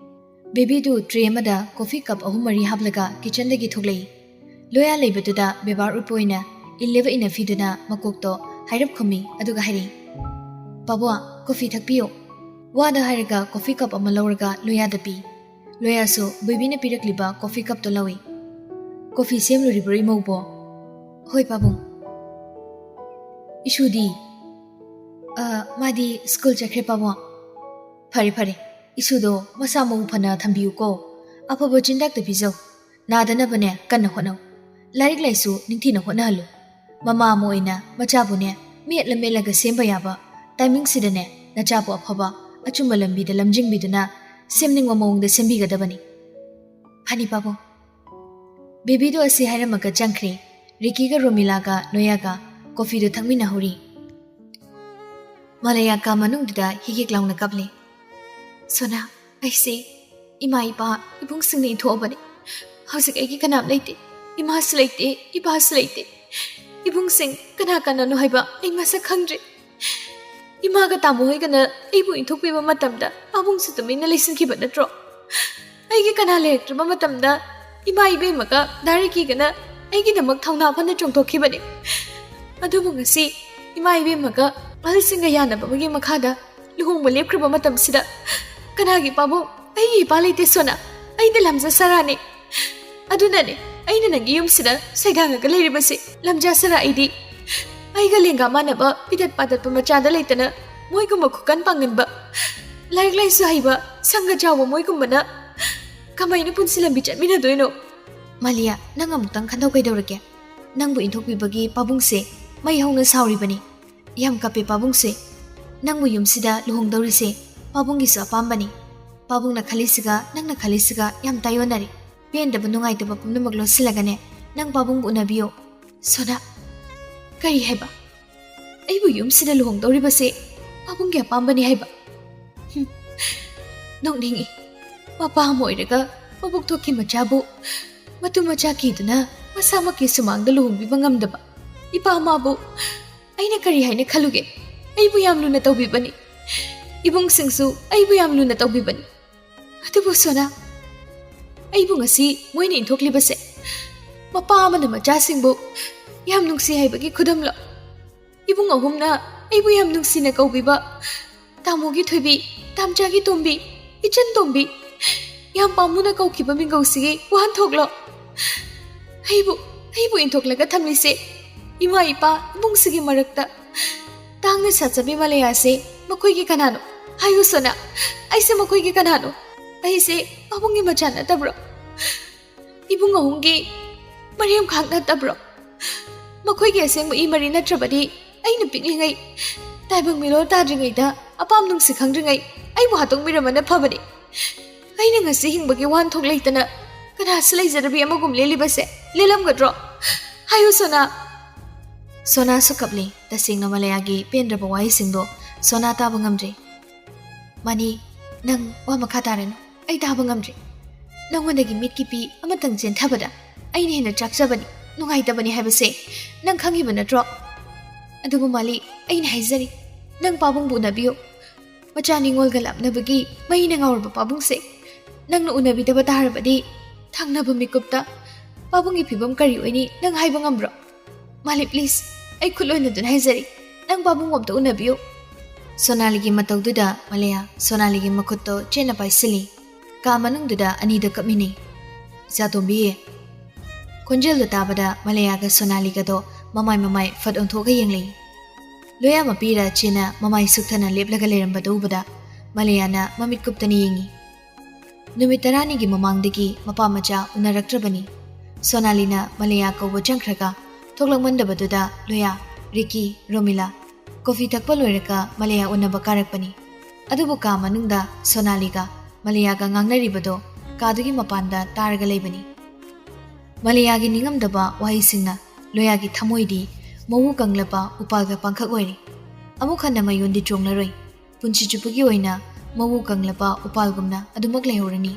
ꯕꯦꯕꯤꯗꯨ ꯇ꯭ꯔꯦ ꯑꯃꯗ ꯀꯣꯐꯤ ꯀꯞ ꯑꯍꯨꯝ ꯃꯔꯤ ꯍꯥꯞꯂꯒ ꯀꯤꯆꯟꯗꯒꯤ ꯊꯣꯛꯂꯛꯏ꯫ ꯂꯣꯌꯥ ꯂꯩꯕꯗꯨꯗ ꯕꯦꯕꯥꯔ ꯎꯠꯄ ꯑꯣꯏꯅ ꯏꯜꯂꯦꯕ ꯏꯟꯅꯐꯤꯗꯨꯅ ꯃꯀꯣꯛꯇꯣ ꯍꯥꯏꯔꯞ ꯈꯨꯝꯃꯤ, ꯑꯗꯨꯒ ꯍꯥꯏꯔꯛꯏ, "ꯄꯥꯕꯨꯡ, ꯀꯣꯐꯤ ꯊꯛꯄꯤꯌꯨ꯫" ꯋꯥꯗ ꯍꯥꯏꯔꯒ ꯀꯣꯐꯤ ꯀꯞ ꯑꯃ ꯂꯧꯔꯒ ꯂꯣꯌꯥꯗ ꯄꯤ꯫ ꯂꯣꯌꯥꯁꯨ ꯕꯦꯕꯤꯅ ꯄꯤꯔꯛꯂꯤꯕ ꯀꯣꯐꯤ ꯀꯞꯇꯣ ꯂꯧꯏ꯫ "ꯀꯣꯐꯤ ꯁꯦꯝꯂꯨꯔꯤꯕ꯭ꯔꯣ ꯏꯃꯧꯕꯣ?" "ꯍꯣꯏ ꯄꯥꯕꯨꯡ꯫" "ꯏꯁꯨꯗꯤ?" "ꯑ, ꯃꯥꯗꯤ ꯁ꯭ꯀꯨꯜ ꯆꯠꯈ꯭ꯔꯦ ꯄꯥꯕꯨꯡ꯫" "ꯐꯔꯦ, ꯐꯔꯦ꯫ ꯏꯁꯨꯗꯣ ꯃꯁꯥ ꯃꯎ ꯐꯅ ꯊꯝꯕꯤꯌꯨꯀꯣ꯫ ꯑꯐꯕ ꯆꯤꯟꯖꯥꯛꯇ ꯄꯤꯖꯧ꯫ ꯅꯥꯗꯅꯕꯅꯦ ꯀꯟꯅ ꯍꯣꯠꯅꯧ꯫ ꯂꯥꯏꯔꯤꯛ ꯂꯥꯏꯁꯨ ꯅꯤꯡꯊꯤꯅ ꯍꯣꯠꯅꯍꯜꯂꯨ꯫ ꯃꯃꯥ ꯑꯃ ꯑꯣꯏꯅ ꯃꯆꯥꯕꯨꯅꯦ ꯃꯦꯠꯂ ꯃꯦꯠꯂꯒ ꯁꯦꯝꯕ ꯌꯥꯕ ꯇꯥꯏꯃꯤꯡꯁꯤꯗꯅꯦ ꯅꯆꯥꯕꯨ ꯑꯐꯕ ꯑꯆꯨꯝꯕ ꯂꯝꯕꯤꯗ ꯂꯝꯖꯤꯡꯕꯤꯗꯨꯅ ꯁꯦꯝꯅꯤꯡꯕ ꯃꯑꯣꯡꯗ ꯁꯦꯝꯕꯤꯒꯗꯕꯅꯤ꯫" "ꯐꯅꯤ ꯄꯥꯕꯨꯡ꯫" ꯕꯦꯕꯤꯗꯣ ꯑꯁꯤ ꯍꯥꯏꯔꯝꯃꯒ ꯆꯪꯈ꯭ꯔꯦ꯫ ꯔꯤꯀꯤꯒ ꯔꯣꯃꯤꯂꯥꯒ ꯅꯣꯌꯥꯒ ꯀꯣꯐꯤꯗꯨ ꯊꯛꯃꯤꯟꯅꯍꯧꯔꯤ꯫ ꯃꯥꯂꯦꯌꯥ ꯀꯥ ꯃꯅꯨꯡꯗꯨꯗ ꯍꯤꯒꯤꯛ ꯂꯥꯎꯅ ꯀꯞꯂꯤ꯫ "ꯁꯣꯅꯥ, ꯑꯩꯁꯦ ꯏꯃꯥ ꯏꯄꯥ ꯏꯕꯨꯡꯁꯤꯡꯅ ꯏꯟꯊꯣꯛꯑꯕꯅꯤ꯫ ꯍꯧꯖꯤꯛ ꯑꯩꯒꯤ ꯀꯅꯥꯝ ꯂꯩꯇꯦ꯫ ꯏꯃꯥꯁꯨ ꯂꯩꯇꯦ, ꯏꯄꯥꯁꯨ ꯂꯩꯇꯦ꯫ ꯏꯕꯨꯡꯁꯤꯡ ꯀꯅꯥ ꯀꯅꯥꯅꯣ ꯍꯥꯏꯕ ꯑꯩ ꯃꯁꯛ ꯈꯪꯗ꯭ꯔꯦ꯫ ꯏꯃꯥꯒ ꯇꯥꯃꯣ ꯍꯣꯏꯒꯅ ꯑꯩꯕꯨ ꯏꯟꯊꯣꯛꯄꯤꯕ ꯃꯇꯝꯗ ꯄꯥꯕꯨꯡꯁꯨ ꯇꯨꯃꯤꯟꯅ ꯂꯩꯁꯤꯟꯈꯤꯕ ꯅꯠꯇ꯭ꯔꯣ? ꯑꯩꯒꯤ ꯀꯅꯥ ꯂꯩꯔꯛꯇ꯭ꯔꯕ ꯃꯇꯝꯗ ꯏꯃꯥ ꯏꯕꯦꯝꯃꯒ ꯗꯥ ꯔꯤꯀꯤꯒꯅ ꯑꯩꯒꯤꯗꯃꯛ ꯊꯧꯅꯥ ꯐꯅ ꯆꯣꯡꯊꯣꯛꯈꯤꯕꯅꯤ꯫ ꯑꯗꯨꯕꯨ ꯉꯁꯤ ꯏꯃꯥ ꯏꯕꯦꯝꯃꯒ ꯑꯍꯜꯁꯤꯡꯒ ꯌꯥꯅꯕ ꯑꯃꯒꯤ ꯃꯈꯥꯗ ꯂꯨꯍꯣꯡꯕ ꯂꯦꯞꯈ꯭ꯔꯕ ꯃꯇꯝꯁꯤꯗ ꯀꯅꯥꯒꯤ ꯄꯥꯕꯨꯡ? ꯑꯩꯒꯤ ꯏꯄꯥ ꯂꯩꯇꯦ ꯁꯣꯅꯥ꯫ ꯑꯩꯗꯤ ꯂꯝꯖꯥ ꯁꯔꯥꯅꯤ꯫ ꯑꯗꯨꯅꯅꯦ ꯑꯩꯅ ꯅꯪꯒꯤ ꯌꯨꯝꯁꯤꯗ ꯁꯩꯗꯥꯡꯉꯒ ꯂꯩꯔꯤꯕꯁꯤ꯫ ꯂꯝꯖꯥ ꯁꯔꯥ ꯑꯩꯗꯤ꯫ ꯑꯩꯒ ꯂꯦꯡꯒꯥ ꯃꯥꯟꯅꯕ ꯐꯤꯗꯠ ꯄꯥꯗꯠꯄ ꯃꯆꯥꯗ ꯂꯩꯇꯅ ꯃꯣꯏꯒꯨꯝꯕ ꯈꯨꯀꯟ ꯄꯥꯡꯒꯟꯕ, ꯂꯥꯏꯔꯤꯛ ꯂꯥꯏꯁꯨ ꯍꯩꯕ, ꯁꯪꯒ ꯆꯥꯎꯕ ꯃꯣꯏꯒꯨꯝꯕꯅ ꯀꯃꯥꯏꯅ ꯄꯨꯟꯁꯤ ꯂꯝꯕꯤ ꯆꯠꯃꯤꯟꯅꯗꯣꯏꯅꯣ?" "ꯃꯥꯂꯤꯌꯥ, ꯅꯪ ꯑꯃꯨꯛꯇꯪ ꯈꯟꯊꯧ ꯀꯩꯗꯧꯔꯒꯦ? ꯅꯪꯕꯨ ꯏꯟꯊꯣꯛꯄꯤꯕꯒꯤ ꯄꯥꯕꯨꯡꯁꯦ ꯃꯩ ꯍꯧꯅ ꯁꯥꯎꯔꯤꯕꯅꯤ꯫ ꯌꯥꯝ ꯀꯞꯄꯦ ꯄꯥꯕꯨꯡꯁꯦ꯫ ꯅꯪꯕꯨ ꯌꯨꯝꯁꯤꯗ ꯂꯨꯍꯣꯡꯗꯧꯔꯤꯁꯦ ꯄꯥꯕꯨꯡꯒꯤꯁꯨ ꯑꯄꯥꯝꯕꯅꯤ꯫ ꯄꯥꯕꯨꯡꯅ ꯈꯜꯂꯤꯁꯤꯒ ꯅꯪꯅ ꯈꯜꯂꯤꯁꯤꯒ ꯌꯥꯝ ꯇꯥꯏꯌꯣꯟꯅꯔꯦ꯫ ꯄꯦꯟꯗꯕ ꯅꯨꯡꯉꯥꯏꯇꯕ ꯄꯨꯝꯅꯃꯛ ꯂꯣꯠꯁꯤꯜꯂꯒꯅꯦ ꯅꯪ ꯄꯥꯕꯨꯡꯕꯨ ꯎꯅꯕꯤꯌꯣ꯫" "ꯁꯣꯅꯥ, ꯀꯔꯤ ꯍꯥꯏꯕ? ꯑꯩꯕꯨ ꯌꯨꯝꯁꯤꯗ ꯂꯨꯍꯣꯡꯗꯧꯔꯤꯕꯁꯦ ꯄꯥꯕꯨꯡꯒꯤ ꯑꯄꯥꯝꯕꯅꯤ ꯍꯥꯏꯕ?" ꯍꯨꯝ, ꯅꯣꯛꯅꯤꯡꯏ꯫ ꯃꯄꯥ ꯑꯃ ꯑꯣꯏꯔꯒ ꯃꯕꯨꯛ ꯊꯣꯛꯈꯤ ꯃꯆꯥꯕꯨ ꯃꯇꯨ ꯃꯆꯥ ꯀꯤꯗꯨꯅ ꯃꯁꯥꯃꯛꯀꯤ ꯁꯨꯃꯥꯡꯗ ꯂꯨꯍꯣꯡꯕꯤꯕ ꯉꯝꯗꯕ ꯏꯄꯥ ꯃꯥꯕꯨ ꯑꯩꯅ ꯀꯔꯤ ꯍꯥꯏꯅ ꯈꯜꯂꯨꯒꯦ? ꯑꯩꯕꯨ ꯌꯥꯝ ꯂꯨꯅ ꯇꯧꯕꯤꯕꯅꯤ꯫ ꯏꯕꯨꯡꯁꯤꯡꯁꯨ ꯑꯩꯕꯨ ꯌꯥꯝ ꯂꯨꯅ ꯇꯧꯕꯤꯕꯅꯤ꯫ ꯑꯗꯨꯕꯨ ꯁꯣꯅꯥ, ꯑꯩꯕꯨ ꯉꯁꯤ ꯃꯣꯏꯅ ꯏꯟꯊꯣꯛꯂꯤꯕꯁꯦ ꯃꯄꯥ ꯑꯃꯅ ꯃꯆꯥꯁꯤꯡꯕꯨ ꯌꯥꯝ ꯅꯨꯡꯁꯤ ꯍꯥꯏꯕꯒꯤ ꯈꯨꯗꯝꯂꯣ? ꯏꯕꯨꯡ ꯑꯍꯨꯝꯅ ꯑꯩꯕꯨ ꯌꯥꯝ ꯅꯨꯡꯁꯤꯅ ꯀꯧꯕꯤꯕ ꯇꯥꯃꯣꯒꯤ ꯊꯣꯏꯕꯤ, ꯇꯥꯝꯆꯥꯒꯤ ꯇꯣꯝꯕꯤ, ꯏꯆꯟ ꯇꯣꯝꯕꯤ, ꯌꯥꯝ ꯄꯥꯝꯃꯨꯅ ꯀꯧꯈꯤꯕ ꯃꯤꯡꯒꯧꯁꯤꯒꯤ ꯋꯥꯍꯟꯊꯣꯛꯂꯣ? ꯑꯩꯕꯨ, ꯑꯩꯕꯨ ꯏꯟꯊꯣꯛꯂꯒ ꯊꯝꯂꯤꯁꯦ ꯏꯃꯥ ꯏꯄꯥ ꯏꯃꯨꯡꯁꯤꯒꯤ ꯃꯔꯛꯇ꯫ ꯇꯥꯡꯅ ꯁꯥꯖꯕꯤ ꯃꯥꯂꯦꯌꯥꯁꯦ ꯃꯈꯣꯏꯒꯤ ꯀꯅꯥꯅꯣ? ꯍꯥꯏꯌꯨ ꯁꯣꯅꯥ, ꯑꯩꯁꯦ ꯃꯈꯣꯏꯒꯤ ꯀꯅꯥꯅꯣ? ꯑꯩꯁꯦ ꯄꯥꯕꯨꯡꯒꯤ ꯃꯆꯥ ꯅꯠꯇꯕ꯭ꯔꯣ? ꯏꯕꯨꯡ ꯑꯍꯨꯝꯒꯤ ꯃꯔꯦꯝꯈꯥꯛ ꯅꯠꯇꯕ꯭ꯔꯣ? ꯃꯈꯣꯏꯒꯤ ꯑꯁꯦꯡꯕ ꯏ ꯃꯔꯤ ꯅꯠꯇ꯭ꯔꯕꯗꯤ ꯑꯩꯅ ꯄꯤꯛꯂꯤꯉꯩ, ꯇꯥꯏꯕꯪ ꯃꯤꯔꯣꯜ ꯇꯥꯗ꯭ꯔꯤꯉꯩꯗ, ꯑꯄꯥꯝ ꯅꯨꯡꯁꯤ ꯈꯪꯗ꯭ꯔꯤꯉꯩ ꯑꯩꯕꯨ ꯍꯥꯠꯇꯣꯛꯄꯤꯔꯝꯕꯅ ꯐꯕꯅꯤ꯫ ꯑꯩꯅ ꯉꯁꯤ ꯍꯤꯡꯕꯒꯤ ꯋꯥꯍꯟꯊꯣꯛ ꯂꯩꯇꯅ ꯀꯅꯥꯁꯨ ꯂꯩꯖꯗꯕꯤ ꯑꯃꯒꯨꯝ ꯂꯦꯜꯂꯤꯕꯁꯦ ꯂꯦꯜꯂꯝꯒꯗ꯭ꯔꯣ? ꯍꯥꯏꯌꯨ ꯁꯣꯅꯥ꯫ ꯁꯣꯅꯥꯁꯨ ꯀꯞꯂꯤ꯫ ꯇꯁꯦꯡꯅ ꯃꯂꯌꯥꯒꯤ ꯄꯦꯟꯗ꯭ꯔꯕ ꯋꯥꯍꯩꯁꯤꯡꯗꯣ ꯁꯣꯅꯥ ꯇꯥꯕ ꯉꯝꯗ꯭ꯔꯦ꯫ "ꯃꯥꯅꯤ, ꯅꯪ ꯋꯥ ꯃꯈꯥ ꯇꯥꯔꯅꯨ꯫ ꯑꯩ ꯇꯥꯕ ꯉꯝꯗ꯭ꯔꯦ꯫ ꯅꯪꯉꯣꯟꯗꯒꯤ ꯃꯤꯠꯀꯤ ꯄꯤ ꯑꯃꯇꯪ ꯆꯦꯟꯊꯕꯗ ꯑꯩꯅ ꯍꯦꯟꯅ ꯆꯥꯛꯆꯕꯅꯤ, ꯅꯨꯡꯉꯥꯏꯇꯕꯅꯤ ꯍꯥꯏꯕꯁꯦ ꯅꯪ ꯈꯪꯉꯤꯕ ꯅꯠꯇ꯭ꯔꯣ? ꯑꯗꯨꯕꯨ ꯃꯥꯂꯤ, ꯑꯩꯅ ꯍꯥꯏꯖꯔꯤ, ꯅꯪ ꯄꯥꯕꯨꯡꯕꯨ ꯎꯅꯕꯤꯌꯨ꯫ ꯃꯆꯥ ꯅꯤꯉꯣꯜꯒ ꯂꯥꯞꯅꯕꯒꯤ ꯃꯩꯅ ꯉꯥꯎꯔꯕ ꯄꯥꯕꯨꯡꯁꯦ ꯅꯪꯅ ꯎꯅꯕꯤꯗꯕ ꯇꯥꯔꯕꯗꯤ ꯊꯪꯅꯕ ꯃꯤꯀꯨꯞꯇ ꯄꯥꯕꯨꯡꯒꯤ ꯐꯤꯕꯝ ꯀꯔꯤ ꯑꯣꯏꯅꯤ ꯅꯪ ꯍꯥꯏꯕ ꯉꯝꯕ꯭ꯔꯣ? ꯃꯥꯂꯤ, please, ꯑꯩ ꯈꯨꯠ ꯑꯣꯏꯅꯗꯨꯅ ꯍꯥꯏꯖꯔꯤ, ꯅꯪ ꯄꯥꯕꯨꯡ ꯑꯝꯇ ꯎꯅꯕꯤꯌꯨ꯫" ꯁꯣꯅꯥꯂꯤꯒꯤ ꯃꯇꯧꯗꯨꯗ ꯃꯂꯌꯥ ꯁꯣꯅꯥꯂꯤꯒꯤ ꯃꯈꯨꯠꯇꯣ ꯆꯦꯠꯅ ꯄꯥꯏꯁꯤꯜꯂꯤ꯫ ꯀꯥ ꯃꯅꯨꯡꯗꯨꯗ ꯑꯅꯤꯗꯣ ꯀꯞꯃꯤꯟꯅꯩ꯫ "ꯏꯆꯥꯇꯣꯝꯕꯤ!" ꯈꯣꯟꯖꯦꯜꯗꯣ ꯇꯥꯕꯗ ꯃꯂꯌꯥꯒ ꯁꯣꯅꯥꯂꯤꯒꯗꯣ ꯃꯃꯥꯏ ꯃꯃꯥꯏ ꯐꯠ ꯑꯣꯟꯊꯣꯛꯑꯒ ꯌꯦꯡꯂꯛꯏ꯫ ꯂꯣꯌꯥ ꯃꯄꯤꯔ ꯆꯦꯅ ꯃꯃꯥꯏ ꯁꯨꯛꯊꯅ ꯂꯦꯞꯂꯒ ꯂꯩꯔꯝꯕꯗꯨ ꯎꯕꯗ ꯃꯂꯌꯥꯅ ꯃꯃꯤꯠ ꯀꯨꯞꯇꯅ ꯌꯦꯡꯉꯤ꯫ ꯅꯨꯃꯤꯠ ꯇꯔꯥꯅꯤꯒꯤ ꯃꯃꯥꯡꯗꯒꯤ ꯃꯄꯥ ꯃꯆꯥ ꯎꯅꯔꯛꯇ꯭ꯔꯕꯅꯤ꯫ ꯁꯣꯅꯥꯂꯤꯅ ꯃꯂꯌꯥ ꯀꯧꯕ ꯆꯪꯈ꯭ꯔꯒ ꯊꯣꯛꯂꯛꯃꯟꯗꯕꯗꯨꯗ ꯂꯣꯌꯥ, ꯔꯤꯀꯤ, ꯔꯣꯃꯤꯂꯥ ꯀꯣꯐꯤ ꯊꯛꯄ ꯂꯣꯏꯔꯒ ꯃꯂꯌꯥ ꯎꯅꯕ ꯀꯥꯔꯛꯄꯅꯤ꯫ ꯑꯗꯨꯕꯨ ꯀꯥ ꯃꯅꯨꯡꯗ ꯁꯣꯅꯥꯂꯤꯒ ꯃꯂꯌꯥꯒ ꯉꯥꯡꯅꯔꯤꯕꯗꯣ ꯀꯥꯗꯨꯒꯤ ꯃꯄꯥꯟꯗ ꯇꯥꯔꯒ ꯂꯩꯕꯅꯤ꯫ ꯃꯂꯌꯥꯒꯤ ꯅꯤꯡꯉꯝꯗꯕ ꯋꯥꯍꯩꯁꯤꯡꯅ ꯂꯣꯌꯥꯒꯤ ꯊꯃꯣꯏꯗꯤ ꯃꯎ ꯀꯪꯂꯕ ꯎꯄꯥꯜꯒ ꯄꯥꯡꯈꯛ ꯑꯣꯏꯔꯦ꯫ ꯑꯃꯨꯛ ꯍꯟꯅ ꯃꯌꯣꯟꯗꯤ ꯆꯣꯡꯂꯔꯣꯏ꯫ ꯄꯨꯟꯁꯤ ꯆꯨꯞꯄꯒꯤ ꯑꯣꯏꯅ ꯃꯎ ꯀꯪꯂꯕ ꯎꯄꯥꯜꯒꯨꯝꯅ ꯑꯗꯨꯃꯛ ꯂꯩꯍꯧꯔꯅꯤ꯫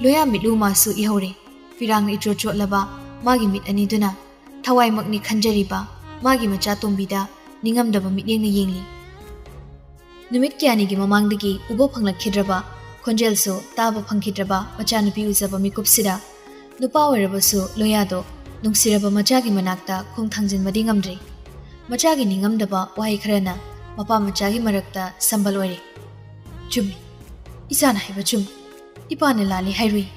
ꯂꯣꯌꯥ ꯃꯤꯠꯂꯨ ꯃꯥꯁꯨ ꯏꯍꯧꯔꯦ꯫ ꯐꯤꯔꯥꯡꯅ ꯏꯆꯣꯠ ꯆꯣꯠꯂꯕ ꯃꯥꯒꯤ ꯃꯤꯠ ꯑꯅꯤꯗꯨꯅ ꯊꯋꯥꯏꯃꯛꯅꯤ ꯈꯟꯖꯔꯤꯕ ꯃꯥꯒꯤ ꯃꯆꯥ ꯇꯣꯝꯕꯤꯗ ꯅꯤꯡꯉꯝꯗꯕ ꯃꯤꯠꯌꯦꯡꯅ ꯌꯦꯡꯂꯤ꯫ ꯅꯨꯃꯤꯠ ꯀꯌꯥꯅꯤꯒꯤ ꯃꯃꯥꯡꯗꯒꯤ ꯎꯕ ꯐꯪꯂꯛꯈꯤꯗ꯭ꯔꯕ, ꯈꯣꯟꯖꯦꯜꯁꯨ ꯇꯥꯕ ꯐꯪꯈꯤꯗ꯭ꯔꯕ ꯃꯆꯥꯅꯨꯄꯤ ꯎꯖꯕ ꯃꯤꯀꯨꯞꯁꯤꯗ ꯅꯨꯄꯥ ꯑꯣꯏꯔꯕꯁꯨ ꯂꯣꯌꯥꯗꯣ ꯅꯨꯡꯁꯤꯔꯕ ꯃꯆꯥꯒꯤ ꯃꯅꯥꯛꯇ ꯈꯣꯡ ꯊꯥꯡꯖꯤꯟꯕꯗꯤ ꯉꯝꯗ꯭ꯔꯦ꯫ ꯃꯆꯥꯒꯤ ꯅꯤꯡꯉꯝꯗꯕ ꯋꯥꯍꯩ ꯈꯔꯅ ꯃꯄꯥ ꯃꯆꯥꯒꯤ ꯃꯔꯛꯇ ꯁꯝꯕꯜ ꯑꯣꯏꯔꯦ꯫ "ꯆꯨꯝꯃꯤ꯫ ꯏꯆꯥꯅ ꯍꯥꯏꯕ ꯆꯨꯝꯃꯤ꯫ ꯏꯄꯥꯅ ꯂꯥꯜꯂꯤ ꯍꯥꯏꯔꯨꯏ꯫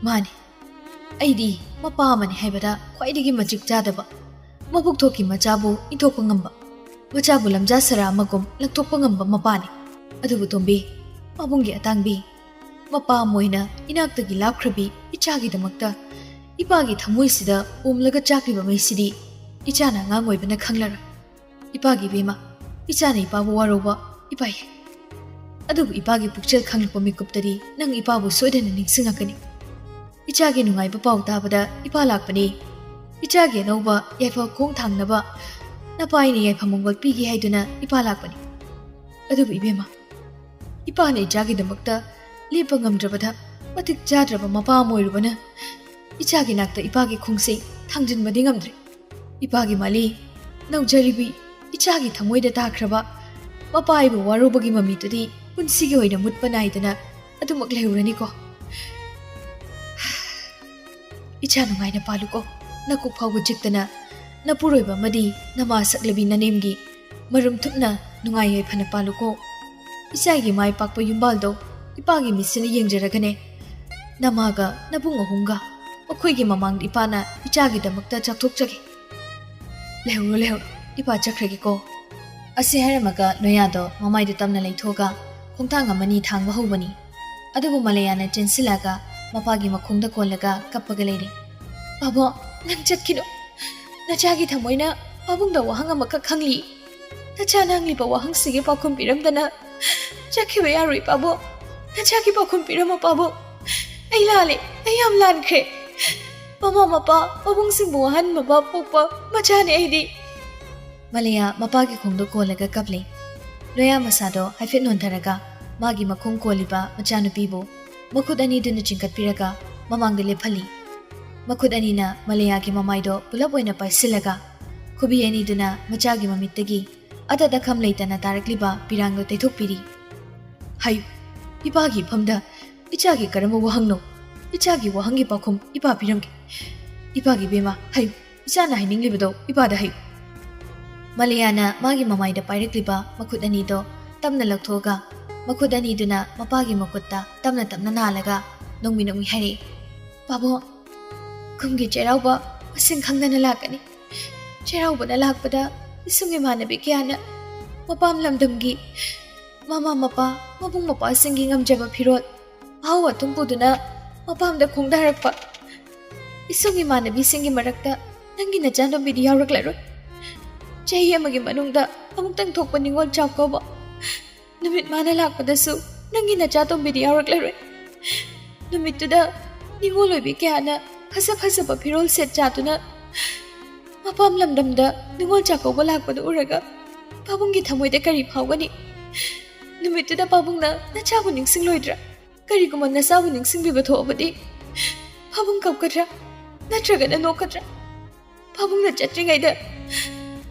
ꯃꯥꯅꯤ꯫ ꯑꯩꯗꯤ ꯃꯄꯥ ꯑꯃꯅꯤ ꯍꯥꯏꯕꯗ ꯈ꯭ꯋꯥꯏꯗꯒꯤ ꯃꯆꯤꯛ ꯆꯥꯗꯕ, ꯃꯕꯨꯛ ꯊꯣꯛꯀꯤ ꯃꯆꯥꯕꯨ ꯏꯟꯊꯣꯛꯄ ꯉꯝꯕ, ꯃꯆꯥꯕꯨ ꯂꯝꯖꯥ ꯁꯔꯥ ꯑꯃꯒꯨꯝ ꯂꯛꯊꯣꯛꯄ ꯉꯝꯕ ꯃꯄꯥꯅꯤ꯫ ꯑꯗꯨꯕꯨ ꯇꯣꯝꯕꯤ, ꯄꯥꯕꯨꯡꯒꯤ ꯑꯇꯥꯡꯕꯤ, ꯃꯄꯥ ꯑꯃ ꯑꯣꯏꯅ ꯏꯅꯥꯛꯇꯒꯤ ꯂꯥꯞꯈ꯭ꯔꯕꯤ ꯏꯆꯥꯒꯤꯗꯃꯛꯇ ꯏꯄꯥꯒꯤ ꯊꯃꯣꯏꯁꯤꯗ ꯎꯝꯂꯒ ꯆꯥꯛꯂꯤꯕ ꯃꯩꯁꯤꯗꯤ ꯏꯆꯥꯅ ꯑꯉꯥꯡ ꯑꯣꯏꯕꯅ ꯈꯪꯂꯔꯣꯏ꯫ ꯏꯄꯥꯒꯤ ꯏꯕꯦꯝꯃ, ꯏꯆꯥꯅ ꯏꯄꯥꯕꯨ ꯋꯥꯔꯧꯕ ꯏꯄꯥ ꯌꯥꯏ꯫ ꯑꯗꯨꯕꯨ ꯏꯄꯥꯒꯤ ꯄꯨꯛꯆꯦꯜ ꯈꯪꯂꯛꯄ ꯃꯤꯀꯨꯞꯇꯗꯤ ꯅꯪ ꯏꯄꯥꯕꯨ ꯁꯣꯏꯗꯅ ꯅꯤꯡꯁꯤꯡꯉꯛꯀꯅꯤ꯫" ꯏꯆꯥꯒꯤ ꯅꯨꯡꯉꯥꯏꯕ ꯄꯥꯎ ꯇꯥꯕꯗ ꯏꯄꯥ ꯂꯥꯛꯄꯅꯤ꯫ ꯏꯆꯥꯒꯤ ꯑꯅꯧꯕ ꯌꯥꯏꯐ ꯈꯣꯡ ꯊꯥꯡꯅꯕ ꯅꯄꯥ ꯑꯩꯅ ꯌꯥꯏꯐ ꯃꯪꯒꯣꯜ ꯄꯤꯒꯦ ꯍꯥꯏꯗꯨꯅ ꯏꯄꯥ ꯂꯥꯛꯄꯅꯤ꯫ ꯑꯗꯨꯕꯨ ꯏꯕꯦꯝꯃ, ꯏꯄꯥꯅ ꯏꯆꯥꯒꯤꯗꯃꯛꯇ ꯂꯦꯞꯄ ꯉꯝꯗ꯭ꯔꯕꯗ ꯃꯇꯤꯛ ꯆꯥꯗ꯭ꯔꯕ ꯃꯄꯥ ꯑꯃ ꯑꯣꯏꯔꯨꯕꯅ ꯏꯆꯥꯒꯤ ꯅꯥꯛꯇ ꯏꯄꯥꯒꯤ ꯈꯣꯡꯁꯦ ꯊꯥꯡꯖꯤꯟꯕꯗꯤ ꯉꯝꯗ꯭ꯔꯦ꯫ ꯏꯄꯥꯒꯤ ꯃꯥꯂꯤ, ꯅꯧꯖꯔꯤꯕꯤ ꯏꯆꯥꯒꯤ ꯊꯃꯣꯏꯗ ꯇꯥꯈ꯭ꯔꯕ ꯃꯄꯥ ꯑꯩꯕꯨ ꯋꯥꯔꯧꯕꯒꯤ ꯃꯃꯤꯠꯇꯨꯗꯤ ꯄꯨꯟꯁꯤꯒꯤ ꯑꯣꯏꯅ ꯃꯨꯠꯄ ꯅꯥꯏꯗꯅ ꯑꯗꯨꯃꯛ ꯂꯩꯍꯧꯔꯅꯤꯀꯣ꯫ ꯏꯆꯥ ꯅꯨꯡꯉꯥꯏꯅ ꯄꯥꯜꯂꯨꯀꯣ꯫ ꯅꯀꯣꯛ ꯐꯥꯎꯕ ꯆꯤꯛꯇꯅ ꯅꯄꯨꯔꯣꯏꯕ ꯑꯃꯗꯤ ꯅꯃꯥ ꯁꯛꯂꯕꯤ ꯅꯅꯦꯝꯒꯤ ꯃꯔꯨꯝ ꯊꯨꯞꯅ ꯅꯨꯡꯉꯥꯏ ꯌꯥꯏꯐꯅ ꯄꯥꯜꯂꯨꯀꯣ꯫ ꯏꯆꯥꯒꯤ ꯃꯥꯏ ꯄꯥꯛꯄ ꯌꯨꯝꯕꯥꯜꯗꯣ ꯏꯄꯥꯒꯤ ꯃꯤꯠꯁꯤꯅ ꯌꯦꯡꯖꯔꯒꯅꯦ ꯅꯃꯥꯒ ꯅꯕꯨꯡ ꯑꯍꯨꯝꯒ ꯃꯈꯣꯏꯒꯤ ꯃꯃꯥꯡꯗ ꯏꯄꯥꯅ ꯏꯆꯥꯒꯤꯗꯃꯛꯇ ꯆꯥꯎꯊꯣꯛꯆꯒꯦ꯫ ꯂꯩꯍꯧꯔꯣ, ꯂꯩꯍꯧꯔꯣ, ꯏꯄꯥ ꯆꯠꯈ꯭ꯔꯒꯦꯀꯣ꯫ ꯑꯁꯤ ꯍꯥꯏꯔꯝꯃꯒ ꯂꯣꯌꯥꯗꯣ ꯃꯃꯥꯏꯗꯨ ꯇꯞꯅ ꯂꯩꯊꯣꯛꯑꯒ ꯈꯣꯡꯊꯥꯡ ꯑꯃꯅꯤ ꯊꯥꯡꯕ ꯍꯧꯕꯅꯤ꯫ ꯑꯗꯨꯕꯨ ꯃꯂꯌꯥꯅ ꯆꯦꯟꯁꯤꯜꯂꯒ ꯃꯄꯥꯒꯤ ꯃꯈꯣꯡꯗ ꯀꯣꯜꯂꯒ ꯀꯞꯄꯒ ꯂꯩꯔꯦ꯫ "ꯄꯥꯕꯣ, ꯅꯪ ꯆꯠꯈꯤꯅꯨ꯫ ꯅꯆꯥꯒꯤ ꯊꯃꯣꯏꯅ ꯄꯥꯕꯨꯡꯗ ꯋꯥꯍꯪ ꯑꯃꯈꯛ ꯍꯪꯂꯤ꯫ ꯅꯆꯥꯅ ꯍꯪꯂꯤꯕ ꯋꯥꯍꯪꯁꯤꯒꯤ ꯄꯥꯎꯈꯨꯝ ꯄꯤꯔꯝꯗꯅ ꯆꯠꯈꯤꯕ ꯌꯥꯔꯣꯏ ꯄꯥꯕꯣ꯫ ꯅꯆꯥꯒꯤ ꯄꯥꯎꯈꯨꯝ ꯄꯤꯔꯝꯃꯣ ꯄꯥꯕꯣ꯫ ꯑꯩ ꯂꯥꯜꯂꯦ, ꯑꯩ ꯌꯥꯝ ꯂꯥꯟꯈ꯭ꯔꯦ꯫ ꯃꯃꯥ ꯃꯄꯥ ꯄꯥꯕꯨꯡꯁꯤꯡꯕꯨ ꯋꯥꯍꯟꯕ ꯄꯣꯛꯄ ꯃꯆꯥꯅꯦ ꯑꯩꯗꯤ꯫" ꯃꯂꯌꯥ ꯃꯄꯥꯒꯤ ꯈꯣꯡꯗꯣ ꯀꯣꯜꯂꯒ ꯀꯞꯂꯦ꯫ ꯂꯣꯌꯥ ꯃꯁꯥꯗꯣ ꯍꯥꯏꯐꯦꯠ ꯅꯣꯟꯊꯔꯒ ꯃꯥꯒꯤ ꯃꯈꯣꯡ ꯀꯣꯜꯂꯤꯕ ꯃꯆꯥꯅꯨꯄꯤꯕꯨ ꯃꯈꯨꯠ ꯑꯅꯤꯗꯨꯅ ꯆꯤꯡꯈꯠꯄꯤꯔꯒ ꯃꯃꯥꯡꯗ ꯂꯦꯞꯍꯜꯂꯤ꯫ ꯃꯈꯨꯠ ꯑꯅꯤꯅ ꯃꯂꯌꯥꯒꯤ ꯃꯃꯥꯏꯗꯣ ꯄꯨꯂꯞ ꯑꯣꯏꯅ ꯄꯥꯏꯁꯤꯜꯂꯒ ꯈꯨꯕꯤ ꯑꯅꯤꯗꯨꯅ ꯃꯆꯥꯒꯤ ꯃꯃꯤꯠꯇꯒꯤ ꯑꯇꯠ ꯑꯈꯝ ꯂꯩꯇꯅ ꯇꯥꯔꯛꯂꯤꯕ ꯄꯤꯔꯥꯡꯗꯣ ꯇꯩꯊꯣꯛꯄꯤꯔꯤ꯫ "ꯍꯥꯏꯌꯨ, ꯏꯄꯥꯒꯤ ꯏꯐꯝꯗ ꯏꯆꯥꯒꯤ ꯀꯔꯝꯕ ꯋꯥꯍꯪꯅꯣ? ꯏꯆꯥꯒꯤ ꯋꯥꯍꯪꯒꯤ ꯄꯥꯎꯈꯨꯝ ꯏꯄꯥ ꯄꯤꯔꯝꯒꯦ꯫ ꯏꯄꯥꯒꯤ ꯏꯕꯦꯝꯃ, ꯍꯥꯏꯌꯨ, ꯏꯆꯥꯅ ꯍꯥꯏꯅꯤꯡꯂꯤꯕꯗꯣ ꯏꯄꯥꯗ ꯍꯥꯏꯌꯨ꯫" ꯃꯂꯌꯥꯅ ꯃꯥꯒꯤ ꯃꯃꯥꯏꯗ ꯄꯥꯏꯔꯛꯂꯤꯕ ꯃꯈꯨꯠ ꯑꯅꯤꯗꯣ ꯇꯞꯅ ꯂꯧꯊꯣꯛꯑꯒ ꯃꯈꯨꯠ ꯑꯅꯤꯗꯨꯅ ꯃꯄꯥꯒꯤ ꯃꯈꯨꯠꯇ ꯇꯞꯅ ꯇꯞꯅ ꯅꯥꯜꯂꯒ ꯅꯣꯡꯃꯤ ꯅꯣꯡꯃꯤ ꯍꯥꯏꯔꯛꯏ, "ꯄꯥꯕꯣ, ꯀꯨꯝꯒꯤ ꯆꯩꯔꯥꯎꯕ ꯃꯁꯤꯡ ꯈꯪꯗꯅ ꯂꯥꯛꯀꯅꯤ꯫ ꯆꯩꯔꯥꯎꯕꯅ ꯂꯥꯛꯄꯗ ꯏꯁꯨꯡ ꯏꯃꯥꯟꯅꯕꯤ ꯀꯌꯥꯅ ꯃꯄꯥꯝ ꯂꯝꯗꯝꯒꯤ ꯃꯃꯥ ꯃꯄꯥ, ꯃꯕꯨꯡ ꯃꯧꯄ꯭ꯋꯥꯁꯤꯡꯒꯤ ꯉꯝꯖꯕ ꯐꯤꯔꯣꯜ, ꯑꯍꯥꯎ ꯑꯊꯨꯝ ꯄꯨꯗꯨꯅ ꯃꯄꯥꯝꯗ ꯈꯣꯡꯗꯥꯔꯛꯄ ꯏꯁꯨꯡ ꯏꯃꯥꯟꯅꯕꯤꯁꯤꯡꯒꯤ ꯃꯔꯛꯇ ꯅꯪꯒꯤ ꯅꯆꯥꯅꯨꯄꯤꯗꯤ ꯌꯥꯎꯔꯛꯂꯔꯣꯏ꯫ ꯆꯍꯤ ꯑꯃꯒꯤ ꯃꯅꯨꯡꯗ ꯑꯃꯨꯛꯇꯪ ꯊꯣꯛꯄ ꯅꯤꯉꯣꯜ ꯆꯥꯛꯀꯧꯕ ꯅꯨꯃꯤꯠ ꯃꯥꯅ ꯂꯥꯛꯄꯗꯁꯨ ꯅꯪꯒꯤ ꯅꯆꯥꯇꯣꯝꯕꯤꯗꯤ ꯌꯥꯎꯔꯛꯂꯔꯣꯏ꯫ ꯅꯨꯃꯤꯠꯇꯨꯗ ꯅꯤꯉꯣꯜ ꯑꯣꯏꯕꯤ ꯀꯌꯥꯅ ꯐꯖ ꯐꯖꯕ ꯐꯤꯔꯣꯜ ꯁꯦꯠ ꯆꯥꯗꯨꯅ ꯃꯄꯥꯝ ꯂꯝꯗꯝꯗ ꯅꯤꯉꯣꯜ ꯆꯥꯛꯀꯧꯕ ꯂꯥꯛꯄꯗꯨ ꯎꯔꯒ ꯄꯥꯕꯨꯡꯒꯤ ꯊꯃꯣꯏꯗ ꯀꯔꯤ ꯐꯥꯎꯒꯅꯤ? ꯅꯨꯃꯤꯠꯇꯨꯗ ꯄꯥꯕꯨꯡꯅ ꯅꯆꯥꯕꯨ ꯅꯤꯡꯁꯤꯡꯂꯣꯏꯗ꯭ꯔꯥ? ꯀꯔꯤꯒꯨꯝꯕ ꯅꯆꯥꯕꯨ ꯅꯤꯡꯁꯤꯡꯕꯤꯕ ꯊꯣꯛꯑꯕꯗꯤ ꯄꯥꯕꯨꯡ ꯀꯞꯀꯗ꯭ꯔꯥ? ꯅꯠꯇ꯭ꯔꯒꯅ ꯅꯣꯛꯀꯗ꯭ꯔꯥ? ꯄꯥꯕꯨꯡꯅ ꯆꯠꯇ꯭ꯔꯤꯉꯩꯗ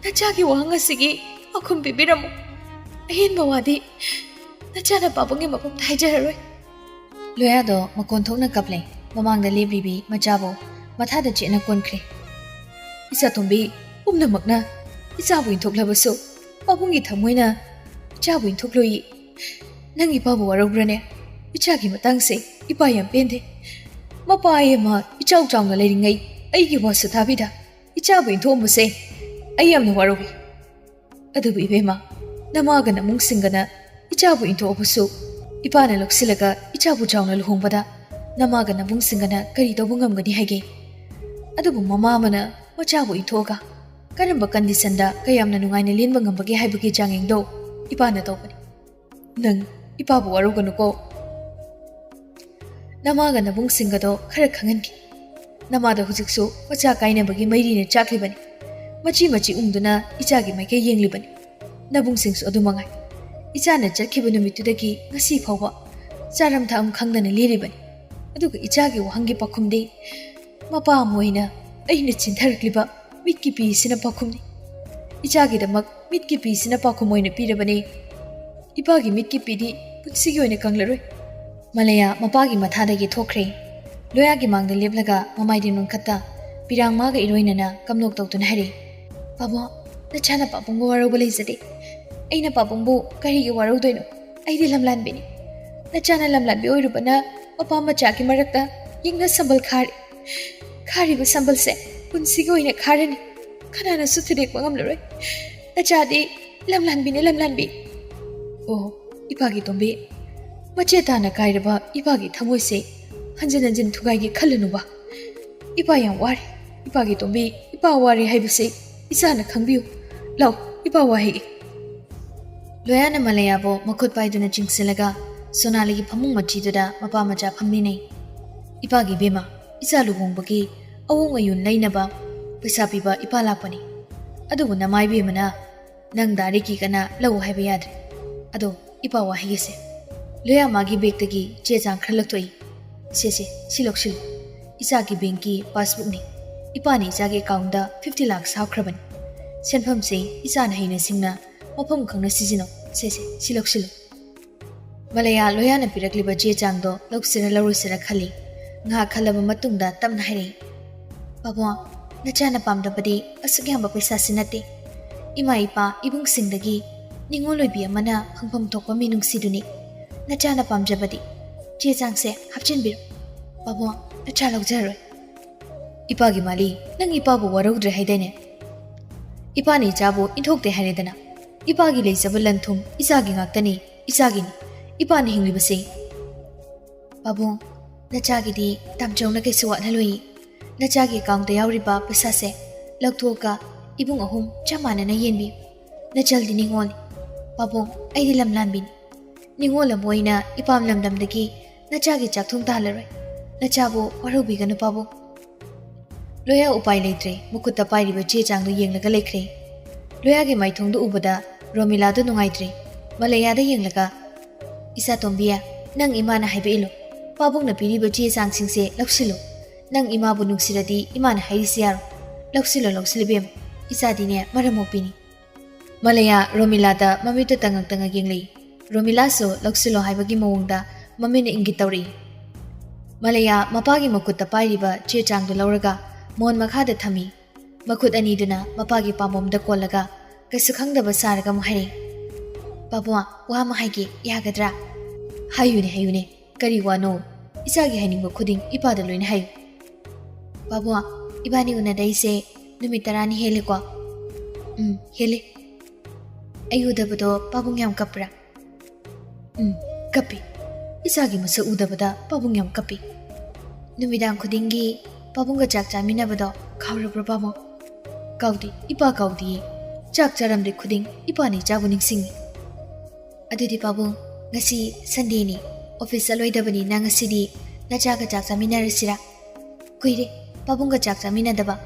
ꯅꯆꯥꯒꯤ ꯋꯥꯍꯪ ꯑꯁꯤꯒꯤ ꯄꯥꯎꯈꯨꯝ ꯄꯤꯕꯤꯔꯝꯃꯨ꯫ ꯑꯍꯦꯟꯕ ꯋꯥꯗꯤ ꯅꯆꯥꯅ ꯄꯥꯕꯨꯡꯒꯤ ꯃꯐꯝꯗ ꯍꯥꯏꯖꯔꯔꯣꯏ꯫ ꯂꯣꯌꯥꯗꯣ ꯃꯀꯣꯟ ꯊꯣꯛꯅ ꯀꯞꯂꯦ꯫ ꯃꯃꯥꯡꯗ ꯂꯦꯞꯂꯤꯕꯤ ꯃꯆꯥꯕꯨ ꯃꯊꯥꯗ ꯆꯦꯠꯅ ꯀꯣꯟꯈ꯭ꯔꯦ꯫ ꯏꯆꯥꯇꯣꯝꯕꯤ, ꯄꯨꯝꯅꯃꯛꯅ ꯏꯆꯥꯕꯨ ꯏꯟꯊꯣꯛꯂꯕꯁꯨ ꯄꯥꯕꯨꯡꯒꯤ ꯊꯃꯣꯏꯅ ꯏꯆꯥꯕꯨ ꯏꯟꯊꯣꯛꯂꯣꯏꯌꯦ꯫ ꯅꯪ ꯏꯄꯥꯕꯨ ꯋꯥꯔꯧꯕ꯭ꯔꯅꯦ? ꯏꯆꯥꯒꯤ ꯃꯇꯥꯡꯁꯦ ꯏꯄꯥ ꯌꯥꯝ ꯄꯦꯟꯗꯦ꯫ ꯃꯄꯥ ꯑꯃ ꯏꯆꯥꯎ ꯆꯥꯎꯅ ꯂꯩꯔꯤꯉꯩ ꯑꯩꯒꯤ ꯋꯥꯁꯨ ꯇꯥꯕꯤꯗ ꯏꯆꯥꯕꯨ ꯏꯟꯊꯣꯛꯑꯝꯕꯁꯦ ꯑꯩ ꯌꯥꯝꯅ ꯋꯥꯔꯧꯏ꯫ ꯑꯗꯨꯕꯨ ꯏꯕꯦꯝꯃ, ꯅꯃꯥꯒ ꯅꯕꯨꯡꯁꯤꯡꯒꯅ ꯏꯆꯥꯕꯨ ꯏꯟꯊꯣꯛꯑꯕꯁꯨ ꯏꯄꯥꯅ ꯂꯧꯁꯤꯜꯂꯒ ꯏꯆꯥꯕꯨ ꯆꯥꯎꯅ ꯂꯨꯍꯣꯡꯕꯗ ꯅꯃꯥꯒ ꯅꯕꯨꯡꯁꯤꯡꯒꯅ ꯀꯔꯤ ꯇꯧꯕ ꯉꯝꯒꯅꯤ ꯍꯥꯏꯒꯦ? ꯑꯗꯨꯕꯨ ꯃꯃꯥ ꯑꯃꯅ ꯃꯆꯥꯕꯨ ꯏꯟꯊꯣꯛꯑꯒ ꯀꯔꯝꯕ ꯀꯟꯗꯤꯁꯟꯗ ꯀꯌꯥꯝꯅ ꯅꯨꯡꯉꯥꯏꯅ ꯂꯦꯟꯕ ꯉꯝꯕꯒꯦ ꯍꯥꯏꯕꯒꯤ ꯆꯥꯡꯌꯦꯡꯗꯣ ꯏꯄꯥꯅ ꯇꯧꯕꯅꯤ꯫ ꯅꯪ ꯏꯄꯥꯕꯨ ꯋꯥꯔꯧꯒꯅꯨꯀꯣ꯫ ꯅꯃꯥꯒ ꯅꯕꯨꯡꯁꯤꯡꯒꯗꯣ ꯈꯔ ꯈꯪꯍꯟꯈꯤ꯫ ꯅꯃꯥꯗꯣ ꯍꯧꯖꯤꯛꯁꯨ ꯃꯆꯥ ꯀꯥꯏꯅꯕꯒꯤ ꯃꯩꯔꯤꯅ ꯆꯥꯛꯂꯤꯕꯅꯤ꯫ ꯃꯆꯤ ꯃꯆꯤ ꯎꯪꯗꯨꯅ ꯏꯆꯥꯒꯤ ꯃꯥꯏꯀꯩ ꯌꯦꯡꯂꯤꯕꯅꯤ꯫ ꯅꯕꯨꯡꯁꯤꯡꯁꯨ ꯑꯗꯨ ꯃꯉꯥꯏ꯫ ꯏꯆꯥꯅ ꯆꯠꯈꯤꯕ ꯅꯨꯃꯤꯠꯇꯨꯗꯒꯤ ꯉꯁꯤ ꯐꯥꯎꯕ ꯆꯥꯔꯝ ꯊꯛꯑꯝ ꯈꯪꯗꯅ ꯂꯦꯜꯂꯤꯕꯅꯤ꯫ ꯑꯗꯨꯒ ꯏꯆꯥꯒꯤ ꯋꯥꯍꯪꯒꯤ ꯄꯥꯎꯈꯨꯝꯗꯤ ꯃꯄꯥ ꯑꯃ ꯑꯣꯏꯅ ꯑꯩꯅ ꯆꯤꯟꯊꯔꯛꯂꯤꯕ ꯃꯤꯠꯀꯤ ꯄꯤꯁꯤꯅ ꯄꯥꯎꯈꯨꯝꯅꯤ꯫ ꯏꯆꯥꯒꯤꯗꯃꯛ ꯃꯤꯠꯀꯤ ꯄꯤꯁꯤꯅ ꯄꯥꯎꯈꯨꯝ ꯑꯣꯏꯅ ꯄꯤꯔꯕꯅꯤ꯫ ꯏꯄꯥꯒꯤ ꯃꯤꯠꯀꯤ ꯄꯤꯗꯤ ꯄꯨꯟꯁꯤꯒꯤ ꯑꯣꯏꯅ ꯀꯪꯂꯔꯣꯏ꯫ ꯃꯂꯌꯥ ꯃꯄꯥꯒꯤ ꯃꯊꯥꯗꯒꯤ ꯊꯣꯛꯈ꯭ꯔꯦ꯫ ꯂꯣꯌꯥꯒꯤ ꯃꯥꯡꯗ ꯂꯦꯞꯂꯒ ꯃꯃꯥꯏꯗꯤ ꯅꯣꯟꯈꯠꯇ ꯄꯤꯔꯥꯡꯃꯥꯒ ꯏꯔꯣꯏꯅꯅ ꯀꯝꯂꯣꯛ ꯇꯧꯗꯨꯅ ꯍꯥꯏꯔꯛꯏ, "ꯄꯥꯕꯨꯡ, ꯅꯆꯥꯅ ꯄꯥꯕꯨꯡꯕꯨ ꯋꯥꯔꯧꯕ ꯂꯩꯖꯗꯦ꯫ ꯑꯩꯅ ꯄꯥꯕꯨꯡꯕꯨ ꯀꯔꯤꯒꯤ ꯋꯥꯔꯧꯗꯣꯏꯅꯣ? ꯑꯩꯗꯤ ꯂꯝꯂꯥꯟꯕꯤꯅꯤ꯫ ꯅꯆꯥꯅ ꯂꯝꯂꯥꯟꯕꯤ ꯑꯣꯏꯔꯨꯕꯅ ꯃꯄꯥ ꯃꯆꯥꯒꯤ ꯃꯔꯛꯇ ꯌꯦꯛꯅ ꯁꯝꯕꯜ ꯈꯥꯔꯤ꯫ ꯈꯥꯔꯤꯕ ꯁꯝꯕꯜꯁꯦ ꯄꯨꯟꯁꯤꯒꯤ ꯑꯣꯏꯅ ꯈꯥꯔꯅꯤ꯫ ꯀꯅꯥꯅꯁꯨ ꯊꯨꯗꯦꯛꯄ ꯉꯝꯂꯔꯣꯏ꯫ ꯅꯆꯥꯗꯤ ꯂꯝꯂꯥꯟꯕꯤꯅꯤ, ꯂꯝꯂꯥꯟꯕꯤ꯫" ꯑꯣ, ꯏꯄꯥꯒꯤ ꯇꯣꯝꯕꯤ, ꯃꯆꯦ ꯇꯥꯅ ꯀꯥꯏꯔꯕ ꯏꯄꯥꯒꯤ ꯊꯃꯣꯏꯁꯦ ꯍꯟꯖꯤꯟ ꯍꯟꯖꯤꯟ ꯊꯨꯒꯥꯏꯒꯦ ꯈꯜꯂꯨꯅꯨꯕ꯫ ꯏꯄꯥ ꯌꯥꯝ ꯋꯥꯔꯦ꯫ ꯏꯄꯥꯒꯤ ꯇꯣꯝꯕꯤ, ꯏꯄꯥ ꯋꯥꯔꯦ ꯍꯥꯏꯕꯁꯤ ꯏꯆꯥꯅ ꯈꯪꯕꯤꯌꯨ꯫ ꯂꯥꯎ, ꯏꯄꯥ ꯋꯥ ꯍꯥꯏꯒꯦ꯫ ꯂꯣꯌꯥꯅ ꯃꯂꯌꯥꯕꯨ ꯃꯈꯨꯠ ꯄꯥꯏꯗꯨꯅ ꯆꯤꯡꯁꯤꯜꯂꯒ ꯁꯣꯅꯥꯂꯤꯒꯤ ꯐꯃꯨꯡ ꯃꯆꯤꯗꯨꯗ ꯃꯄꯥ ꯃꯆꯥ ꯐꯝꯃꯤꯟꯅꯩ꯫ "ꯏꯄꯥꯒꯤ ꯏꯕꯦꯝꯃ, ꯏꯆꯥ ꯂꯨꯍꯣꯡꯕꯒꯤ ꯑꯋꯣꯡ ꯑꯌꯨꯟ ꯂꯩꯅꯕ ꯄꯩꯁꯥ ꯄꯤꯕ ꯏꯄꯥ ꯂꯥꯛꯄꯅꯤ꯫ ꯑꯗꯨꯕꯨ ꯅꯃꯥ ꯏꯕꯦꯝꯃꯅ ꯅꯪ ꯗꯥ ꯔꯤꯀꯤ ꯀꯅ ꯂꯧ ꯍꯥꯏꯕ ꯌꯥꯗ꯭ꯔꯦ꯫ ꯑꯗꯣ ꯏꯄꯥ ꯋꯥ ꯍꯥꯏꯒꯦꯁꯦ꯫" ꯂꯣꯌꯥ ꯃꯥꯒꯤ ꯕꯦꯒꯇꯒꯤ ꯆꯦ ꯆꯥꯡ ꯈꯔ ꯂꯧꯊꯣꯛꯏ꯫ "ꯁꯦ ꯁꯦ, ꯁꯤ ꯂꯧꯁꯤꯜꯂꯨ꯫ ꯏꯆꯥꯒꯤ ꯕꯦꯡꯀꯤ ꯄꯥꯁꯕꯨꯛꯅꯤ꯫ ꯏꯄꯥꯅ ꯏꯆꯥꯒꯤ ꯑꯦꯀꯥꯎꯟꯗ ꯐꯤꯐꯇꯤ ꯂꯥꯛꯁ ꯍꯥꯞꯈ꯭ꯔꯕꯅꯤ꯫ ꯁꯦꯟꯐꯝꯁꯦ ꯏꯆꯥꯅ ꯍꯩꯅ ꯁꯤꯡꯅ ꯃꯐꯝ ꯈꯪꯅ ꯁꯤꯖꯤꯟꯅꯧ꯫ ꯁꯦ ꯁꯦ, ꯁꯤ ꯂꯧꯁꯤꯜꯂꯨ꯫" ꯃꯂꯌꯥ ꯂꯣꯌꯥꯅ ꯄꯤꯔꯛꯂꯤꯕ ꯆꯦ ꯆꯥꯡꯗꯣ ꯂꯧꯁꯤꯔ ꯂꯧꯔꯣꯏꯁꯤꯔ ꯈꯜꯂꯤ꯫ ꯉꯥꯏꯍꯥꯛ ꯈꯜꯂꯕ ꯃꯇꯨꯡꯗ ꯇꯞꯅ ꯍꯥꯏꯔꯛꯏ, "ꯄꯥꯕꯨꯡ, ꯅꯆꯥꯅ ꯄꯥꯝꯗꯕꯗꯤ ꯑꯁꯨꯛ ꯌꯥꯝꯕ ꯄꯩꯁꯥꯁꯤ ꯅꯠꯇꯦ꯫ ꯏꯃꯥ ꯏꯄꯥ ꯏꯕꯨꯡꯁꯤꯡꯗꯒꯤ ꯅꯤꯉꯣꯜ ꯑꯣꯏꯕꯤ ꯑꯃꯅ ꯐꯪꯐꯝ ꯊꯣꯛꯄ ꯃꯤꯅꯨꯡꯁꯤꯗꯨꯅꯤ꯫ ꯅꯆꯥꯅ ꯄꯥꯝꯖꯕꯗꯤ ꯆꯦ ꯆꯥꯡꯁꯦ ꯍꯥꯞꯆꯤꯟꯕꯤꯔꯣ꯫ ꯄꯥꯕꯨꯡ, ꯅꯆꯥ ꯂꯧꯖꯔꯣꯏ꯫" "ꯏꯄꯥꯒꯤ ꯃꯥꯂꯤ, ꯅꯪ ꯏꯄꯥꯕꯨ ꯋꯥꯔꯧꯗ꯭ꯔꯦ ꯍꯥꯏꯗꯥꯏꯅꯦ? ꯏꯄꯥꯅ ꯏꯆꯥꯕꯨ ꯏꯟꯊꯣꯛꯇꯦ ꯍꯥꯏꯔꯦꯗꯅ꯫ ꯏꯄꯥꯒꯤ ꯂꯩꯖꯕ ꯂꯟ ꯊꯨꯝ ꯏꯆꯥꯒꯤ ꯉꯥꯛꯇꯅꯤ, ꯏꯆꯥꯒꯤꯅꯤ꯫ ꯏꯄꯥꯅ ꯍꯤꯡꯂꯤꯕꯁꯤ꯫" "ꯄꯥꯕꯨꯡ, ꯅꯆꯥꯒꯤꯗꯤ ꯇꯥꯝꯆꯧꯅ ꯀꯩꯁꯨ ꯋꯥꯠꯍꯜꯂꯣꯏꯌꯦ꯫ ꯅꯆꯥꯒꯤ ꯑꯦꯀꯥꯎꯟꯗ ꯌꯥꯎꯔꯤꯕ ꯄꯩꯁꯥꯁꯦ ꯂꯧꯊꯣꯛꯑꯒ ꯏꯕꯨꯡ ꯑꯍꯨꯝ ꯆꯞ ꯃꯥꯟꯅꯅ ꯌꯦꯟꯕꯤꯌꯨ꯫ ꯅꯆꯜꯗꯤ ꯅꯤꯉꯣꯜꯅꯤ꯫ ꯄꯥꯕꯨꯡ, ꯑꯩꯗꯤ ꯂꯝꯂꯥꯟꯕꯤꯅꯤ꯫ ꯅꯤꯉꯣꯜ ꯑꯃ ꯑꯣꯏꯅ ꯏꯄꯥꯝ ꯂꯝꯗꯝꯗꯒꯤ ꯅꯆꯥꯒꯤ ꯆꯥꯛꯊꯨꯡ ꯇꯥꯍꯜꯂꯔꯣꯏ꯫ ꯅꯆꯥꯕꯨ ꯋꯥꯔꯧꯕꯤꯒꯅꯨ ꯄꯥꯕꯨꯡ꯫" ꯂꯣꯌꯥ ꯎꯄꯥꯏ ꯂꯩꯇ꯭ꯔꯦ꯫ ꯃꯈꯨꯠꯇ ꯄꯥꯏꯔꯤꯕ ꯆꯦ ꯆꯥꯡꯗꯨ ꯌꯦꯡꯂꯒ ꯂꯩꯈ꯭ꯔꯦ꯫ ꯂꯣꯌꯥꯒꯤ ꯃꯥꯏꯊꯣꯡꯗꯨ ꯎꯕꯗ ꯔꯣꯃꯤꯂꯥꯗꯨ ꯅꯨꯡꯉꯥꯏꯇ꯭ꯔꯦ꯫ ꯃꯂꯌꯥꯗ ꯌꯦꯡꯂꯒ, "ꯏꯆꯥ ꯇꯣꯝꯕꯤ, ꯅꯪ ꯏꯃꯥꯅ ꯍꯥꯏꯕ ꯏꯜꯂꯨ꯫ ꯄꯥꯕꯨꯡꯅ ꯄꯤꯔꯤꯕ ꯆꯦ ꯆꯥꯡꯁꯤꯡꯁꯦ ꯂꯧꯁꯤꯜꯂꯨ꯫ ꯅꯪ ꯏꯃꯥꯕꯨ ꯅꯨꯡꯁꯤꯔꯗꯤ ꯏꯃꯥꯅ ꯍꯥꯏꯔꯤꯁꯤ ꯌꯥꯔꯣ꯫ ꯂꯧꯁꯤꯜꯂꯨ, ꯂꯧꯁꯤꯜꯂꯨ ꯏꯕꯦꯝꯃ꯫ ꯏꯆꯥꯗꯤꯅꯦ ꯃꯔꯝ ꯃꯣꯛꯄꯤꯅꯤ꯫" ꯃꯂꯌꯥ ꯔꯣꯃꯤꯂꯥꯗ ꯃꯃꯤꯠꯇ ꯇꯉꯛ ꯇꯉꯛ ꯌꯦꯡꯂꯛꯏ꯫ ꯔꯣꯃꯤꯂꯥꯁꯨ ꯂꯧꯁꯤꯜꯂꯣ ꯍꯥꯏꯕꯒꯤ ꯃꯑꯣꯡꯗ ꯃꯃꯤꯠꯅ ꯏꯪꯒꯤꯠ ꯇꯧꯔꯛꯏ꯫ ꯃꯂꯌꯥ ꯃꯄꯥꯒꯤ ꯃꯈꯨꯠꯇ ꯄꯥꯏꯔꯤꯕ ꯆꯦ ꯆꯥꯡꯗꯨ ꯂꯧꯔꯒ ꯃꯣꯟ ꯃꯈꯥꯗ ꯊꯝꯃꯤ꯫ ꯃꯈꯨꯠ ꯑꯅꯤꯗꯨꯅ ꯃꯄꯥꯒꯤ ꯄꯥꯝꯕꯣꯝꯗ ꯀꯣꯜꯂꯒ ꯀꯩꯁꯨ ꯈꯪꯗꯕ ꯁꯥꯔꯒ ꯑꯃꯨꯛ ꯍꯥꯏꯔꯛꯏ, "ꯄꯥꯕꯨꯡ, ꯋꯥ ꯑꯃ ꯍꯥꯏꯒꯦ, ꯌꯥꯒꯗ꯭ꯔꯥ?" "ꯍꯥꯏꯌꯨꯅꯦ, ꯍꯥꯏꯌꯨꯅꯦ꯫ ꯀꯔꯤ ꯋꯥꯅꯣ? ꯏꯆꯥꯒꯤ ꯍꯥꯏꯅꯤꯡꯕ ꯈꯨꯗꯤꯡ ꯏꯄꯥꯗ ꯂꯣꯏꯅ ꯍꯥꯏꯌꯨ꯫" "ꯄꯥꯕꯨꯡ, ꯏꯕꯥꯅꯤ ꯎꯅꯗꯩꯁꯦ ꯅꯨꯃꯤꯠ ꯇꯔꯥꯅꯤ ꯍꯦꯜꯂꯦꯀꯣ?" "ꯎꯝ, ꯍꯦꯜꯂꯦ꯫" "ꯑꯩ ꯎꯗꯕꯗꯣ ꯄꯥꯕꯨꯡ ꯌꯥꯝ ꯀꯞꯄ꯭ꯔꯥ?" "ꯎꯝ, ꯀꯞꯄꯤ꯫ ꯏꯆꯥꯒꯤ ꯃꯁꯛ ꯎꯗꯕꯗ ꯄꯥꯕꯨꯡ ꯌꯥꯝ ꯀꯞꯄꯤ꯫ ꯅꯨꯃꯤꯗꯥꯡ ꯈꯨꯗꯤꯡꯒꯤ ꯄꯥꯕꯨꯡꯒ ꯆꯥꯛ ꯆꯥꯃꯤꯟꯅꯕꯗꯣ ꯀꯥꯎꯔꯕ꯭ꯔꯣ ꯄꯥꯕꯨꯡ?" "ꯀꯥꯎꯗꯦ, ꯏꯄꯥ ꯀꯥꯎꯗꯤꯌꯦ꯫ ꯆꯥꯛ ꯆꯥꯔꯝꯗ꯭ꯔꯤ ꯈꯨꯗꯤꯡ ꯏꯄꯥꯅ ꯏꯆꯥꯕꯨ ꯅꯤꯡꯁꯤꯡꯉꯤ꯫" "ꯑꯗꯨꯗꯤ ꯄꯥꯕꯨꯡ, ꯉꯁꯤ ꯁꯟꯗꯦꯅꯤ, ꯑꯣꯐꯤꯁ ꯆꯠꯂꯣꯏꯗꯕꯅꯤꯅ ꯉꯁꯤꯗꯤ ꯅꯆꯥꯒ ꯆꯥꯛ ꯆꯥꯃꯤꯟꯅꯔꯁꯤꯔꯥ? ꯀꯨꯏꯔꯦ ꯄꯥꯕꯨꯡꯒ ꯆꯥꯛ ꯆꯥꯃꯤꯟꯅꯗꯕ꯫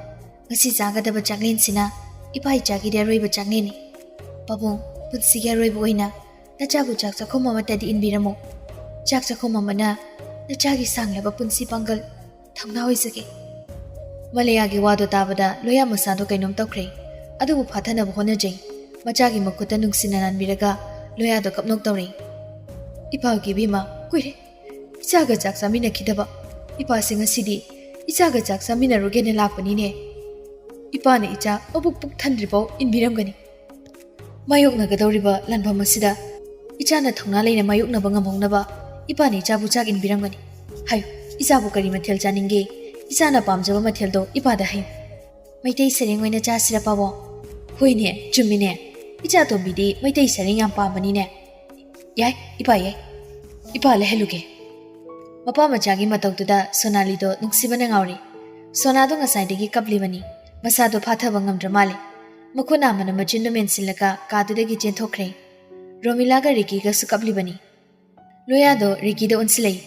ꯉꯁꯤ ꯆꯥꯒꯗꯕ ꯆꯥꯛꯂꯦꯟꯁꯤꯅ ꯏꯄꯥ ꯏꯆꯥꯒꯤꯗꯤ ꯑꯔꯣꯏꯕ ꯆꯥꯛꯂꯦꯟꯅꯤ꯫ ꯄꯥꯕꯨꯡ, ꯄꯨꯟꯁꯤꯒꯤ ꯑꯔꯣꯏꯕ ꯑꯣꯏꯅ ꯅꯆꯥꯕꯨ ꯆꯥꯛ ꯆꯥꯛꯈꯨꯝ ꯑꯃꯠꯇꯗꯤ ꯏꯟꯕꯤꯔꯝꯃꯨ꯫ ꯆꯥꯛ ꯆꯥꯛꯈꯨꯝ ꯑꯃꯅ ꯅꯆꯥꯒꯤ ꯁꯥꯡꯂꯕ ꯄꯨꯟꯁꯤ ꯄꯥꯡꯒꯜ ꯊꯧꯅꯥ ꯑꯣꯏꯖꯒꯦ꯫ ꯃꯂꯌꯥꯒꯤ ꯋꯥꯗꯣ ꯇꯥꯕꯗ ꯂꯣꯌꯥ ꯃꯁꯥꯗꯣ ꯀꯩꯅꯣꯝ ꯇꯧꯈ꯭ꯔꯦ꯫ ꯑꯗꯨꯕꯨ ꯐꯥꯊꯅꯕ ꯍꯣꯠꯅꯖꯩ꯫ ꯃꯆꯥꯒꯤ ꯃꯈꯨꯠꯇ ꯅꯨꯡꯁꯤꯅ ꯅꯥꯟꯕꯤꯔꯒ ꯂꯣꯌꯥꯗꯣ ꯀꯞꯅꯣꯛ ꯇꯧꯔꯦ꯫ ꯏꯄꯥꯒꯤ ꯏꯕꯦꯝꯃ, ꯀꯨꯏꯔꯦ ꯏꯆꯥꯒ ꯆꯥꯛ ꯆꯥꯃꯤꯟꯅꯈꯤꯗꯕ꯫ ꯏꯄꯥꯁꯦ ꯉꯁꯤꯗꯤ ꯏꯆꯥꯒ ꯆꯥꯛ ꯆꯥꯃꯤꯟꯅꯔꯨꯒꯦꯅ ꯂꯥꯛꯄꯅꯤꯅꯦ꯫ ꯏꯄꯥꯅ ꯏꯆꯥ ꯃꯕꯨꯛ ꯄꯨꯛ ꯊꯟꯗ꯭ꯔꯤꯐꯥꯎ ꯏꯟꯕꯤꯔꯝꯒꯅꯤ꯫ ꯃꯥꯌꯣꯛꯅꯒꯗꯧꯔꯤꯕ ꯂꯥꯟꯐꯝ ꯑꯁꯤꯗ ꯏꯆꯥꯅ ꯊꯧꯅꯥ ꯂꯩꯅ ꯃꯥꯌꯣꯛꯅꯕ ꯉꯝꯍꯧꯅꯕ ꯏꯄꯥꯅ ꯏꯆꯥꯕꯨ ꯆꯥꯛ ꯏꯟꯕꯤꯔꯝꯒꯅꯤ꯫ ꯍꯥꯏꯌꯨ, ꯏꯆꯥꯕꯨ ꯀꯔꯤ ꯃꯊꯦꯜ ꯆꯥꯅꯤꯡꯒꯦ? ꯏꯆꯥꯅ ꯄꯥꯝꯖꯕ ꯃꯊꯦꯜꯗꯣ ꯏꯄꯥꯗ ꯍꯥꯏꯌꯨ꯫ ꯃꯩꯇꯩ ꯁꯔꯦꯡ ꯑꯣꯏꯅ ꯆꯥꯁꯤꯔ ꯄꯥꯕꯣ? ꯍꯣꯏꯅꯦ, ꯆꯨꯝꯃꯤꯅꯦ꯫ ꯏꯆꯥ ꯇꯣꯝꯕꯤꯗꯤ ꯃꯩꯇꯩ ꯁꯔꯦꯡ ꯌꯥꯝ ꯄꯥꯝꯕꯅꯤꯅꯦ꯫ ꯌꯥꯏ, ꯏꯄꯥ ꯌꯥꯏ꯫ ꯏꯄꯥ ꯂꯩꯍꯜꯂꯨꯒꯦ꯫ ꯃꯄꯥ ꯃꯆꯥꯒꯤ ꯃꯇꯧꯗꯨꯗ ꯁꯣꯅꯥꯂꯤꯗꯣ ꯅꯨꯡꯁꯤꯕꯅ ꯉꯥꯎꯔꯦ꯫ ꯁꯣꯅꯥꯗꯣ ꯉꯁꯥꯏꯗꯒꯤ ꯀꯞꯂꯤꯕꯅꯤ꯫ ꯃꯁꯥꯗꯣ ꯐꯥꯊꯕ ꯉꯝꯗ꯭ꯔ ꯃꯥꯜꯂꯦ꯫ ꯃꯈꯨꯠ ꯅꯥꯝꯃꯅ ꯃꯆꯤꯟꯗꯨ ꯃꯦꯟꯁꯤꯜꯂꯒ ꯀꯥꯗꯨꯗꯒꯤ ꯆꯦꯟꯊꯣꯛꯈ꯭ꯔꯦ꯫ ꯔꯣꯃꯤꯂꯥꯒ ꯔꯤꯀꯤꯒꯁꯨ ꯀꯞꯂꯤꯕꯅꯤ꯫ ꯂꯣꯌꯥꯗꯣ ꯔꯤꯀꯤꯗ ꯑꯣꯟꯁꯤꯜꯂꯛꯏ꯫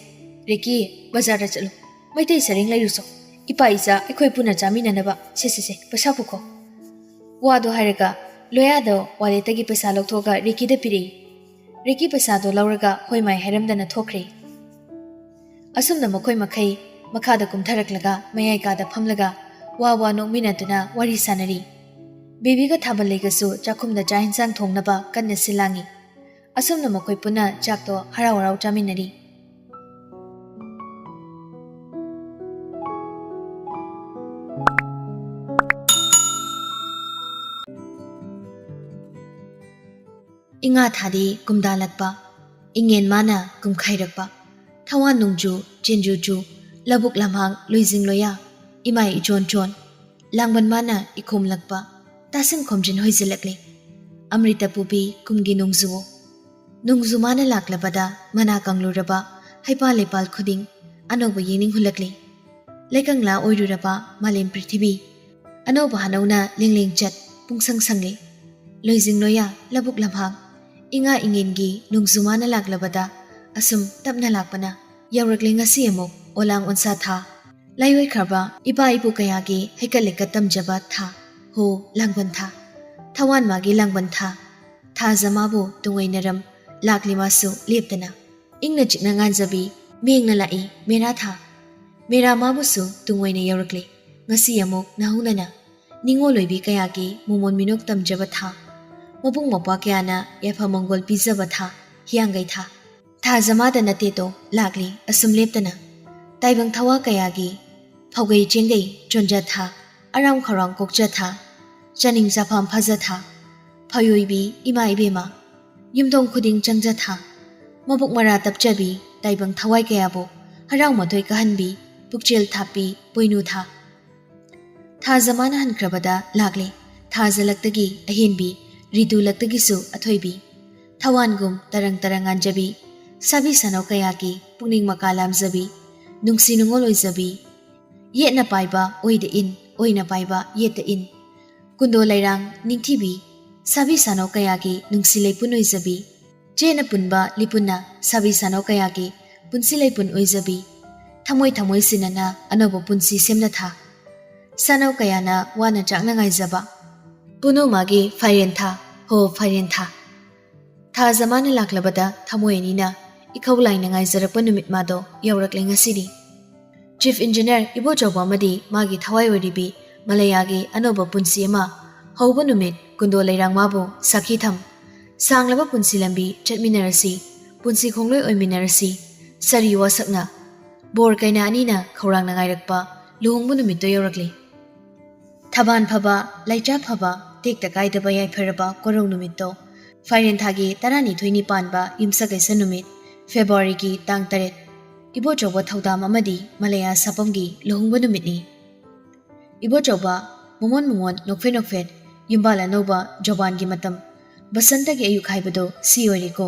"ꯔꯤꯀꯤ, ꯕꯖꯥꯔꯗ ꯆꯠꯂꯨ꯫ ꯃꯩꯇꯩ ꯁꯔꯦꯡ ꯂꯩꯔꯨꯆꯣ꯫ ꯏꯄꯥ ꯏꯆꯥ ꯑꯩꯈꯣꯏ ꯄꯨꯟꯅ ꯆꯥꯃꯤꯟꯅꯅꯕ꯫ ꯁꯦ, ꯁꯦ, ꯁꯦ, ꯄꯩꯁꯥ ꯄꯨꯈꯣ꯫" ꯋꯥꯗꯣ ꯍꯥꯏꯔꯒ ꯂꯣꯌꯥꯗꯣ ꯋꯥꯂꯦꯠꯇꯒꯤ ꯄꯩꯁꯥ ꯂꯧꯊꯣꯛꯑꯒ ꯔꯤꯀꯤꯗ ꯄꯤꯔꯛꯏ꯫ ꯔꯤꯀꯤ ꯄꯩꯁꯥꯗꯣ ꯂꯧꯔꯒ ꯍꯣꯏ ꯃꯥꯏ ꯍꯥꯏꯔꯝꯗꯅ ꯊꯣꯛꯈ꯭ꯔꯦ꯫ ꯑꯁꯨꯝꯅ ꯃꯈꯣꯏ ꯃꯈꯩ ꯃꯈꯥꯗ ꯀꯨꯝꯊꯔꯛꯂꯒ ꯃꯌꯥꯏ ꯀꯥꯗ ꯐꯝꯂꯒ ꯋꯥ ꯋꯥ ꯅꯣꯛꯃꯤꯟꯅꯗꯨꯅ ꯋꯥꯔꯤ ꯁꯥꯟꯅꯔꯤ꯫ ꯕꯦꯕꯤꯒ ꯊꯥꯕꯜꯂꯩꯒꯁꯨ ꯆꯥꯛꯈꯨꯝꯗ ꯆꯥꯛ ꯏꯟꯁꯥꯡ ꯊꯣꯡꯅꯕ ꯀꯟꯅ ꯁꯤꯜ ꯂꯥꯡꯉꯤ꯫ ꯑꯁꯨꯝꯅ ꯃꯈꯣꯏ ꯄꯨꯟꯅ ꯆꯥꯛꯇꯣ ꯍꯔꯥꯎ ꯍꯔꯥꯎ ꯆꯥꯃꯤꯟꯅꯔꯤ꯫ ꯏꯉꯥ ꯊꯥꯗꯤ ꯀꯨꯝꯗꯥꯂꯛꯄ, ꯏꯉꯦꯟ ꯃꯥꯅ ꯀꯨꯝꯈꯥꯏꯔꯛꯄ, ꯊꯋꯥꯟ ꯅꯣꯡꯖꯨ ꯆꯦꯟꯖꯨ ꯆꯨ, ꯂꯧꯕꯨꯛ ꯂꯝꯍꯥꯡ ꯂꯣꯏꯖꯤꯡ ꯂꯣꯌꯥ, ꯏꯃꯥꯏ ꯏꯆꯣꯟ ꯆꯣꯟ, ꯂꯥꯡꯕꯟ ꯃꯥꯅ ꯏꯈꯣꯝꯂꯛꯄ, ꯇꯥꯁꯤꯟ ꯈꯣꯝꯖꯤꯟ ꯍꯣꯏꯖꯤꯜꯂꯛꯂꯦ꯫ ꯑꯃ꯭ꯔꯤꯇ ꯄꯨꯕꯤ ꯀꯨꯝꯒꯤ ꯅꯣꯡꯖꯨꯋꯣ꯫ ꯅꯣꯡꯖꯨ ꯃꯥꯅ ꯂꯥꯛꯂꯕꯗ ꯃꯅꯥ ꯀꯪꯂꯨꯔꯕ ꯍꯩꯄꯥꯜ ꯂꯩꯄꯥꯜ ꯈꯨꯗꯤꯡ ꯑꯅꯧꯕ ꯌꯦꯡꯅꯤꯡ ꯍꯨꯜꯂꯛꯂꯦ꯫ ꯂꯩꯀꯪꯂꯥ ꯑꯣꯏꯔꯨꯔꯕ ꯃꯥꯂꯦꯝ ꯄ꯭ꯔꯤꯊꯤꯕꯤ ꯑꯅꯧꯕ ꯍꯅꯧꯅ ꯂꯦꯡꯂꯦꯡ ꯆꯠ ꯄꯨꯡꯁꯪ ꯁꯪꯂꯦ꯫ ꯂꯣꯏꯖꯤꯡ ꯂꯣꯌꯥ ꯂꯧꯕꯨꯛ ꯂꯝꯍꯥꯡ ꯏꯉꯥ ꯏꯉꯦꯟꯒꯤ ꯅꯣꯡꯖꯨ ꯃꯥꯅ ꯂꯥꯛꯂꯕꯗ ꯑꯁꯨꯝ ꯇꯞꯅ ꯂꯥꯛꯄꯅ ꯌꯧꯔꯛꯂꯦ ꯉꯁꯤ ꯑꯃꯨꯛ ꯑꯣꯂꯥꯡ ꯑꯣꯟꯁꯥ ꯊꯥ꯫ ꯂꯥꯏꯑꯣꯏꯈ꯭ꯔꯕ ꯏꯄꯥ ꯏꯄꯨ ꯀꯌꯥꯒꯤ ꯍꯩꯀꯠ ꯂꯩꯀꯠ ꯇꯝꯖꯕ ꯊꯥ꯫ ꯍꯣ, ꯂꯥꯡꯕꯟ ꯊꯥ꯫ ꯊꯋꯥꯟ ꯃꯥꯒꯤ ꯂꯥꯡꯕꯟ ꯊꯥ꯫ ꯊꯥꯖ ꯃꯥꯕꯨ ꯇꯨꯡꯑꯣꯏꯅꯔꯝ ꯂꯥꯛꯂꯤ ꯃꯥꯁꯨ ꯂꯦꯞꯇꯅ꯫ ꯏꯪꯅ ꯆꯤꯛꯅ ꯉꯥꯟꯖꯕꯤ ꯃꯦꯡꯅ ꯂꯥꯛꯏ ꯃꯦꯔꯥ ꯊꯥ꯫ ꯃꯦꯔꯥ ꯃꯥꯕꯨꯁꯨ ꯇꯨꯡꯑꯣꯏꯅ ꯌꯧꯔꯛꯂꯤ ꯉꯁꯤ ꯑꯃꯨꯛ ꯅꯍꯧꯅꯅ꯫ ꯅꯤꯉꯣꯜ ꯑꯣꯏꯕꯤ ꯀꯌꯥꯒꯤ ꯃꯣꯃꯣꯟ ꯃꯤꯅꯣꯛ ꯇꯝꯖꯕ ꯊꯥ꯫ ꯃꯕꯨꯡ ꯃꯧꯄ꯭ꯋꯥ ꯀꯌꯥꯅ ꯌꯥꯏꯐ ꯃꯪꯒꯣꯜ ꯄꯤꯖꯕ ꯊꯥ꯫ ꯍꯤꯌꯥꯡꯒꯩ ꯊꯥ꯫ ꯊꯥꯖ ꯃꯥꯗ ꯅꯠꯇꯦꯗꯣ ꯂꯥꯛꯂꯤ ꯑꯁꯨꯝ ꯂꯦꯞꯇꯅ꯫ ꯇꯥꯏꯕꯪ ꯊꯋꯥ ꯀꯌꯥꯒꯤ ꯐꯧꯒꯩ ꯆꯦꯡꯒꯩ ꯆꯣꯟꯖ ꯊꯥ꯫ ꯑꯔꯥꯝ ꯈꯧꯔꯥꯡ ꯀꯣꯛꯆ ꯊꯥ꯫ ꯆꯥꯅꯤꯡ ꯆꯥꯐꯝ ꯐꯖ ꯊꯥ꯫ ꯐꯌꯣꯏꯕꯤ ꯏꯃꯥ ꯏꯕꯦꯝꯃ꯫ ꯌꯨꯝꯊꯣꯡ ꯈꯨꯗꯤꯡ ꯆꯪꯖ ꯊꯥ꯫ ꯃꯕꯨꯛ ꯃꯔꯥ ꯇꯞꯆꯕꯤ ꯇꯥꯏꯕꯪ ꯊꯋꯥꯏ ꯀꯌꯥꯕꯨ ꯍꯔꯥꯎ ꯃꯊꯣꯏ ꯀꯥꯍꯟꯕꯤ ꯄꯨꯛꯆꯦꯜ ꯊꯥꯞꯄꯤ ꯄꯣꯏꯅꯨ ꯊꯥ꯫ ꯊꯥꯖ ꯃꯥꯅ ꯍꯟꯈ꯭ꯔꯕꯗ ꯂꯥꯛꯂꯦ ꯊꯥꯖ ꯂꯛꯇꯒꯤ ꯑꯍꯦꯟꯕꯤ, ꯔꯤꯇꯨ ꯂꯛꯇꯒꯤꯁꯨ ꯑꯊꯣꯏꯕꯤ꯫ ꯊꯋꯥꯟꯒꯨꯝ ꯇꯔꯪ ꯇꯔꯪ ꯉꯥꯟꯖꯕꯤ ꯁꯥꯕꯤ ꯁꯥꯅꯧ ꯀꯌꯥꯒꯤ ꯄꯨꯛꯅꯤꯡ ꯃꯀꯥ ꯂꯥꯝꯖꯕꯤ, ꯅꯨꯡꯁꯤ ꯅꯨꯡꯉꯣꯜ ꯑꯣꯏꯖꯕꯤ꯫ ꯌꯦꯠꯅ ꯄꯥꯏꯕ ꯑꯣꯏꯗ ꯏꯟ, ꯑꯣꯏꯅ ꯄꯥꯏꯕ ꯌꯦꯠꯇ ꯏꯟ꯫ ꯀꯨꯟꯗꯣ ꯂꯩꯔꯥꯡ ꯅꯤꯡꯊꯤꯕꯤ ꯁꯥꯕꯤ ꯁꯥꯅꯧ ꯀꯌꯥꯒꯤ ꯅꯨꯡꯁꯤ ꯂꯩꯄꯨꯟ ꯑꯣꯏꯖꯕꯤ꯫ ꯆꯦꯠꯅ ꯄꯨꯟꯕ ꯂꯤꯄꯨꯟꯅ ꯁꯥꯕꯤ ꯁꯥꯅꯧ ꯀꯌꯥꯒꯤ ꯄꯨꯟꯁꯤ ꯂꯩꯄꯨꯟ ꯑꯣꯏꯖꯕꯤ꯫ ꯊꯃꯣꯏ ꯊꯃꯣꯏ ꯁꯤꯟꯅꯅ ꯑꯅꯧꯕ ꯄꯨꯟꯁꯤ ꯁꯦꯝꯅ ꯊꯥ꯫ ꯁꯥꯅꯧ ꯀꯌꯥꯅ ꯋꯥꯅ ꯆꯥꯛꯅ ꯉꯥꯏꯖꯕ꯫ ꯄꯨꯅꯨ ꯃꯥꯒꯤ ꯐꯥꯏꯔꯦꯟ ꯊꯥ, ꯍꯣ ꯐꯥꯏꯔꯦꯟ ꯊꯥ꯫ ꯊꯥꯖ ꯃꯥꯅ ꯂꯥꯛꯂꯕꯗ ꯊꯃꯣꯏ ꯑꯅꯤꯅ ꯏꯈꯧ ꯂꯥꯏꯅ ꯉꯥꯏꯖꯔꯛꯄ ꯅꯨꯃꯤꯠ ꯃꯥꯗꯣ ꯌꯧꯔꯛꯂꯦ ꯉꯁꯤꯗꯤ꯫ ꯆꯤꯐ ꯏꯟꯖꯤꯅꯤꯌꯔ ꯏꯕꯣꯆꯧꯕ ꯑꯃꯗꯤ ꯃꯥꯒꯤ ꯊꯋꯥꯏ ꯑꯣꯏꯔꯤꯕꯤ ꯃꯂꯌꯥꯒꯤ ꯑꯅꯧꯕ ꯄꯨꯟꯁꯤ ꯑꯃ ꯍꯧꯕ ꯅꯨꯃꯤꯠ ꯀꯨꯟꯗꯣ ꯂꯩꯔꯥꯡ ꯃꯥꯕꯨ ꯁꯥꯈꯤ ꯊꯝ꯫ ꯁꯥꯡꯂꯕ ꯄꯨꯟꯁꯤ ꯂꯝꯕꯤ ꯆꯠꯃꯤꯟꯅꯔꯁꯤ, ꯄꯨꯟꯁꯤ ꯈꯣꯡꯂꯣꯏ ꯑꯣꯏꯃꯤꯟꯅꯔꯁꯤ, ꯁꯥꯔꯤ ꯋꯥꯁꯛꯅ꯫ ꯕꯣꯔ ꯀꯩꯅꯥ ꯑꯅꯤꯅ ꯈꯧꯔꯥꯡꯅ ꯉꯥꯏꯔꯛꯄ ꯂꯨꯍꯣꯡꯕ ꯅꯨꯃꯤꯠꯇꯣ ꯌꯧꯔꯛꯂꯤ꯫ ꯊꯕꯥꯟ ꯐꯕ, ꯂꯩꯆꯥ ꯐꯕ, ꯇꯦꯛꯇ ꯀꯥꯏꯗꯕ ꯌꯥꯏꯐꯔꯕ ꯀꯣꯔꯧ ꯅꯨꯃꯤꯠꯇꯣ, ꯐꯥꯏꯔꯦꯟ ꯊꯥꯒꯤ ꯇꯔꯥꯅꯤꯊꯣꯏꯅꯤ ꯄꯥꯟꯕ ꯌꯨꯝꯁꯀꯩꯁ ꯅꯨꯃꯤꯠ, ꯐꯦꯕ꯭ꯔꯨꯋꯥꯔꯤꯒꯤ ꯇꯥꯡ ꯇꯔꯦꯠ, ꯏꯕꯣꯆꯧꯕ ꯊꯧꯗꯥꯝ ꯑꯃꯗꯤ ꯃꯂꯌꯥ ꯁꯥꯄꯝꯒꯤ ꯂꯨꯍꯣꯡꯕ ꯅꯨꯃꯤꯠꯅꯤ꯫ ꯏꯕꯣꯆꯧꯕ, ꯃꯣꯃꯣꯟ ꯃꯣꯃꯣꯟ, ꯅꯣꯛꯐꯦꯠ ꯅꯣꯛꯐꯦꯠ, ꯌꯨꯝꯕꯥꯜ ꯑꯅꯧꯕ, ꯖꯣꯕꯥꯟꯒꯤ ꯃꯇꯝ, ꯕꯁꯟꯇꯒꯤ ꯑꯌꯨꯛ ꯍꯥꯏꯕꯗꯣ ꯁꯤ ꯑꯣꯏꯔꯦꯀꯣ꯫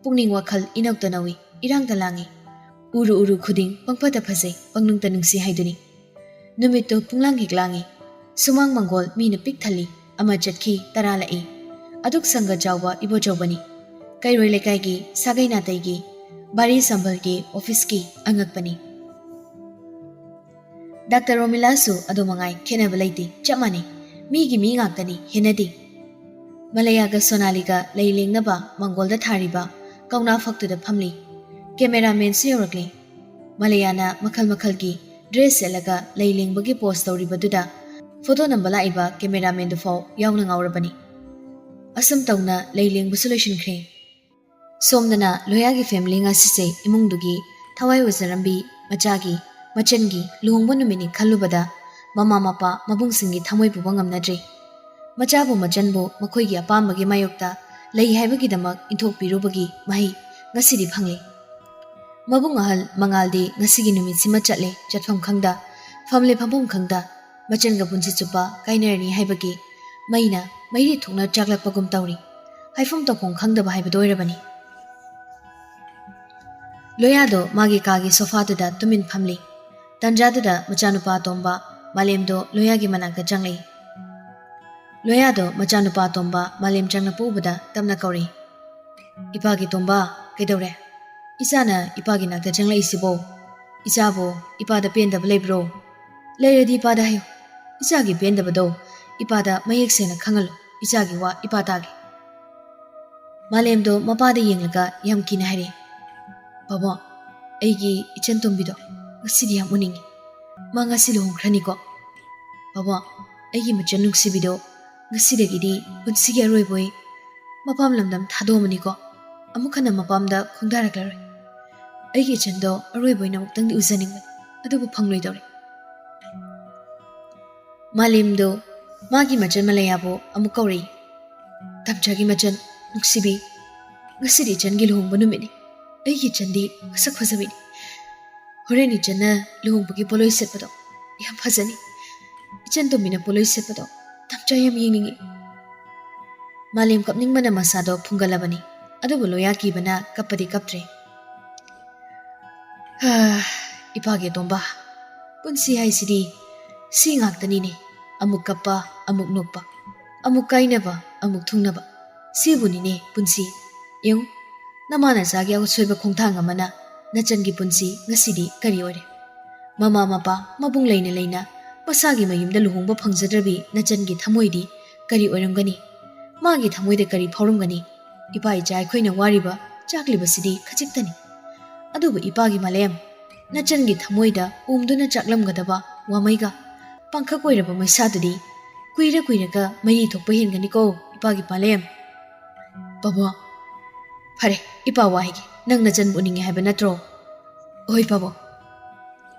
ꯄꯨꯛꯅꯤꯡ ꯋꯥꯈꯜ ꯏꯅꯧꯇ ꯅꯧꯏ, ꯏꯔꯥꯡꯇ ꯂꯥꯡꯏ꯫ ꯎꯔꯨ ꯎꯔꯨ ꯈꯨꯗꯤꯡ ꯄꯪꯐꯠꯇ ꯐꯖꯩ, ꯄꯪꯅꯨꯡꯇ ꯅꯨꯡꯁꯤ ꯍꯥꯏꯗꯨꯅꯤ꯫ ꯅꯨꯃꯤꯠꯇꯣ ꯄꯨꯡꯂꯥꯡ ꯍꯦꯛ ꯂꯥꯡꯏ꯫ ꯁꯨꯃꯥꯡ ꯃꯪꯒꯣꯜ ꯃꯤꯅ ꯄꯤꯛ ꯊꯜꯂꯤ꯫ ꯑꯃ ꯆꯠꯈꯤ, ꯇꯔꯥ ꯂꯥꯛꯏ꯫ ꯑꯗꯨꯛ ꯁꯪꯒ ꯆꯥꯎꯕ ꯏꯕꯣꯆꯧꯕꯅꯤ꯫ ꯀꯩꯔꯣꯏ ꯂꯩꯀꯥꯏꯒꯤ ꯁꯥꯒꯩ ꯅꯥꯇꯩꯒꯤ ꯕꯥꯔꯤ ꯁꯝꯕꯜꯒꯤ ꯑꯣꯐꯤꯁꯀꯤ ꯑꯉꯛꯄꯅꯤ꯫ ꯗꯥꯛꯇꯔ ꯔꯣꯃꯤꯂꯥꯁꯨ ꯑꯗꯨ ꯃꯉꯥꯏ, ꯈꯦꯠꯅꯕ ꯂꯩꯇꯦ, ꯆꯞ ꯃꯥꯟꯅꯩ꯫ ꯃꯤꯒꯤ ꯃꯤ ꯉꯥꯛꯇꯅꯤ, ꯍꯦꯟꯅꯗꯦ꯫ ꯃꯂꯌꯥꯒ ꯁꯣꯅꯥꯂꯤꯒ ꯂꯩ ꯂꯦꯡꯅꯕ ꯃꯥꯡꯒꯣꯜꯗ ꯊꯥꯔꯤꯕ ꯀꯧꯅꯥ ꯐꯛꯇꯨꯗ ꯐꯝꯂꯤ꯫ ꯀꯦꯃꯦꯔꯥꯃꯦꯟꯁꯨ ꯌꯧꯔꯛꯂꯤ꯫ ꯃꯂꯌꯥꯅ ꯃꯈꯜ ꯃꯈꯜꯒꯤ ꯗ꯭ꯔꯦꯁ ꯁꯦꯠꯂꯒ ꯂꯩ ꯂꯦꯡꯕꯒꯤ ꯄꯣꯁ ꯇꯧꯔꯤꯕꯗꯨꯗ ꯐꯣꯇꯣ ꯅꯝꯕ ꯂꯥꯛꯏꯕ ꯀꯦꯃꯦꯔꯥꯃꯦꯟꯗꯨꯐꯥꯎ ꯌꯥꯎꯅ ꯉꯥꯎꯔꯕꯅꯤ꯫ ꯑꯁꯨꯝ ꯇꯧꯅ ꯂꯩ ꯂꯦꯡꯕꯁꯨ ꯂꯣꯏꯁꯤꯟꯈ꯭ꯔꯦ꯫ ꯁꯣꯝꯗꯅ ꯂꯣꯌꯥꯒꯤ ꯐꯦꯃꯤꯂꯤ ꯉꯁꯤꯁꯦ ꯏꯃꯨꯡꯗꯨꯒꯤ ꯊꯋꯥꯏ ꯑꯣꯏꯖꯔꯝꯕꯤ ꯃꯆꯥꯒꯤ, ꯃꯆꯟꯒꯤ ꯂꯨꯍꯣꯡꯕ ꯅꯨꯃꯤꯠꯅꯤ ꯈꯜꯂꯨꯕꯗ ꯃꯃꯥ ꯃꯄꯥ ꯃꯕꯨꯡꯁꯤꯡꯒꯤ ꯊꯃꯣꯏ ꯄꯨꯕ ꯉꯝꯅꯗ꯭ꯔꯦ꯫ ꯃꯆꯥꯕꯨ ꯃꯆꯟꯕꯨ ꯃꯈꯣꯏꯒꯤ ꯑꯄꯥꯝꯕꯒꯤ ꯃꯥꯌꯣꯛꯇ ꯂꯩ ꯍꯥꯏꯕꯒꯤꯗꯃꯛ ꯏꯟꯊꯣꯛꯄꯤꯔꯨꯕꯒꯤ ꯃꯍꯩ ꯉꯁꯤꯗꯤ ꯐꯪꯂꯦ꯫ ꯃꯕꯨꯡ ꯑꯍꯜ ꯃꯉꯥꯜꯗꯤ ꯉꯁꯤꯒꯤ ꯅꯨꯃꯤꯠꯁꯤꯃ ꯆꯠꯂꯦ, ꯆꯠꯐꯝ ꯈꯪꯗ, ꯐꯝꯂꯦ ꯐꯝꯐꯝ ꯈꯪꯗ, ꯃꯆꯟꯒ ꯄꯨꯟꯁꯤ ꯆꯨꯞꯄ ꯀꯥꯏꯅꯔꯅꯤ ꯍꯥꯏꯕꯒꯤ ꯃꯩꯅ ꯃꯩꯔꯤ ꯊꯣꯛꯅ ꯆꯥꯛꯂꯛꯄꯒꯨꯝ ꯇꯧꯔꯤ꯫ ꯍꯥꯏꯐꯝ ꯇꯧꯐꯝ ꯈꯪꯗꯕ ꯍꯥꯏꯕꯗꯨ ꯑꯣꯏꯔꯕꯅꯤ꯫ ꯂꯣꯌꯥꯗꯣ ꯃꯥꯒꯤ ꯀꯥꯒꯤ ꯁꯣꯐꯥꯗꯨꯗ ꯇꯨꯃꯤꯟ ꯐꯝꯂꯤ꯫ ꯇꯟꯖꯥꯗꯨꯗ ꯃꯆꯥꯅꯨꯄꯥ ꯑꯇꯣꯝꯕ ꯃꯥꯂꯦꯝꯗꯣ ꯂꯣꯌꯥꯒꯤ ꯃꯅꯥꯛꯇ ꯆꯪꯂꯛꯏ꯫ ꯂꯣꯌꯥꯗꯣ ꯃꯆꯥꯅꯨꯄꯥ ꯑꯇꯣꯝꯕ ꯃꯥꯂꯦꯝ ꯆꯪꯂꯛꯄ ꯎꯕꯗ ꯇꯞꯅ ꯀꯧꯔꯛꯏ, "ꯏꯄꯥꯒꯤ ꯇꯣꯝꯕ, ꯀꯩꯗꯧꯔꯦ? ꯏꯆꯥꯅ ꯏꯄꯥꯒꯤ ꯅꯥꯛꯇ ꯆꯪꯂꯛꯏꯁꯤꯕꯣ? ꯏꯆꯥꯕꯨ ꯏꯄꯥꯗ ꯄꯦꯟꯗꯕ ꯂꯩꯕ꯭ꯔꯣ? ꯂꯩꯔꯗꯤ ꯏꯄꯥꯗ ꯍꯥꯏꯌꯨ꯫ ꯏꯆꯥꯒꯤ ꯄꯦꯟꯗꯕꯗꯣ ꯏꯄꯥꯗ ꯃꯌꯦꯛ ꯁꯦꯡꯅ ꯈꯪꯍꯜꯂꯨ꯫ ꯏꯆꯥꯒꯤ ꯋꯥ ꯏꯄꯥ ꯇꯥꯒꯦ꯫" ꯃꯥꯂꯦꯝꯗꯣ ꯃꯄꯥꯗ ꯌꯦꯡꯂꯒ ꯌꯥꯝ ꯀꯤꯅ ꯍꯥꯏꯔꯛꯏ, "ꯄꯥꯕꯨꯡ, ꯑꯩꯒꯤ ꯏꯆꯟ ꯇꯣꯝꯕꯤꯗꯣ ꯉꯁꯤꯗꯤ ꯌꯥꯝ ꯎꯅꯤꯡꯉꯤ꯫ ꯃꯥ ꯉꯁꯤ ꯂꯨꯍꯣꯡꯈ꯭ꯔꯅꯤꯀꯣ? ꯄꯥꯕꯨꯡ, ꯑꯩꯒꯤ ꯃꯆꯟ ꯅꯨꯡꯁꯤꯕꯤꯗꯣ ꯉꯁꯤꯗꯒꯤꯗꯤ ꯄꯨꯟꯁꯤꯒꯤ ꯑꯔꯣꯏꯕ ꯑꯣꯏ ꯃꯄꯥꯝ ꯂꯝꯗꯝ ꯊꯥꯗꯣꯛꯑꯝꯃꯅꯤꯀꯣ꯫ ꯑꯃꯨꯛ ꯍꯟꯅ ꯃꯄꯥꯝꯗ ꯈꯣꯡꯗꯥꯔꯛꯂꯔꯣꯏ꯫ ꯑꯩꯒꯤ ꯏꯆꯟꯗꯣ ꯑꯔꯣꯏꯕ ꯑꯣꯏꯅ ꯑꯃꯨꯛꯇꯪꯗꯤ ꯎꯖꯅꯤꯡꯕꯅꯤ, ꯑꯗꯨꯕꯨ ꯐꯪꯂꯣꯏꯗꯧꯔꯦ꯫" ꯃꯥꯂꯦꯝꯗꯣ ꯃꯥꯒꯤ ꯃꯆꯟ ꯃꯂꯌꯥꯕꯨ ꯑꯃꯨꯛ ꯀꯧꯔꯛꯏ, "ꯇꯝꯆꯥꯒꯤ ꯃꯆꯟ ꯅꯨꯡꯁꯤꯕꯤ, ꯉꯁꯤꯗꯤ ꯏꯆꯟꯒꯤ ꯂꯨꯍꯣꯡꯕ ꯅꯨꯃꯤꯠꯅꯤ꯫ ꯑꯩꯒꯤ ꯏꯆꯟꯗꯤ ꯃꯁꯛ ꯐꯖꯕꯤꯅꯤ꯫ ꯍꯣꯔꯦꯟ ꯏꯆꯟꯅ ꯂꯨꯍꯣꯡꯕꯒꯤ ꯄꯣꯠꯂꯣꯏ ꯁꯦꯠꯄꯗꯣ ꯌꯥꯝ ꯐꯖꯅꯤ꯫ ꯏꯆꯟ ꯇꯣꯝꯕꯤꯅ ꯄꯣꯠꯂꯣꯏ ꯁꯦꯠꯄꯗꯣ ꯇꯝꯆꯥ ꯌꯥꯝ ꯌꯦꯡꯅꯤꯡꯉꯤ꯫" ꯃꯥꯂꯦꯝ ꯀꯞꯅꯤꯡꯕꯅ ꯃꯁꯥꯗꯣ ꯐꯨꯡꯒꯠꯂꯕꯅꯤ, ꯑꯗꯨꯕꯨ ꯂꯣꯌꯥ ꯀꯤꯕꯅ ꯀꯞꯄꯗꯤ ꯀꯞꯇ꯭ꯔꯦ꯫ "ꯍꯥ, ꯏꯄꯥꯒꯤ ꯑꯇꯣꯝꯕ, ꯄꯨꯟꯁꯤ ꯍꯥꯏꯁꯤꯗꯤ ꯁꯤ ꯉꯥꯛꯇꯅꯤꯅꯦ꯫ ꯑꯃꯨꯛ ꯀꯞꯄ, ꯑꯃꯨꯛ ꯅꯣꯛꯄ, ꯑꯃꯨꯛ ꯀꯥꯏꯅꯕ, ꯑꯃꯨꯛ ꯊꯨꯡꯅꯕ, ꯁꯤꯕꯨꯅꯤꯅꯦ ꯄꯨꯟꯁꯤ꯫ ꯌꯦꯡꯉꯨ, ꯅꯃꯥ ꯅꯆꯥꯒꯤ ꯑꯁꯣꯏꯕ ꯈꯣꯡꯊꯥꯡ ꯑꯃꯅ ꯅꯆꯟꯒꯤ ꯄꯨꯟꯁꯤ ꯉꯁꯤꯗꯤ ꯀꯔꯤ ꯑꯣꯏꯔꯦ? ꯃꯃꯥ ꯃꯄꯥ ꯃꯕꯨꯡ ꯂꯩꯅ ꯂꯩꯅ ꯃꯁꯥꯒꯤ ꯃꯌꯨꯝꯗ ꯂꯨꯍꯣꯡꯕ ꯐꯪꯖꯗ꯭ꯔꯕꯤ ꯅꯆꯟꯒꯤ ꯊꯃꯣꯏꯗꯤ ꯀꯔꯤ ꯑꯣꯏꯔꯝꯒꯅꯤ? ꯃꯥꯒꯤ ꯊꯃꯣꯏꯗ ꯀꯔꯤ ꯐꯥꯎꯔꯝꯒꯅꯤ? ꯏꯄꯥ ꯏꯆꯥ ꯑꯩꯈꯣꯏꯅ ꯋꯥꯔꯤꯕ ꯆꯥꯛꯂꯤꯕꯁꯤꯗꯤ ꯈꯖꯤꯛꯇꯅꯤ꯫ ꯑꯗꯨꯕꯨ ꯏꯄꯥꯒꯤ ꯃꯥꯂꯦꯝ, ꯅꯆꯟꯒꯤ ꯊꯃꯣꯏꯗ ꯎꯝꯗꯨꯅ ꯆꯥꯛꯂꯝꯒꯗꯕ ꯋꯥꯃꯩꯒ ꯄꯥꯡꯈꯛ ꯑꯣꯏꯔꯕ ꯃꯩꯁꯥꯗꯨꯗꯤ ꯀꯨꯏꯔ ꯀꯨꯏꯔꯒ ꯃꯩ ꯊꯣꯛꯄ ꯍꯦꯟꯒꯅꯤꯀꯣ, ꯏꯄꯥꯒꯤ ꯃꯥꯂꯦꯝ꯫ ꯄꯥꯕꯨꯡ, ꯐꯔꯦ, ꯏꯄꯥ ꯋꯥ ꯍꯥꯏꯒꯦ, ꯅꯪ ꯅꯆꯟꯕꯨ ꯎꯅꯤꯡꯉꯦ ꯍꯥꯏꯕ ꯅꯠꯇ꯭ꯔꯣ? ꯍꯣꯏ ꯄꯥꯕꯨꯡ꯫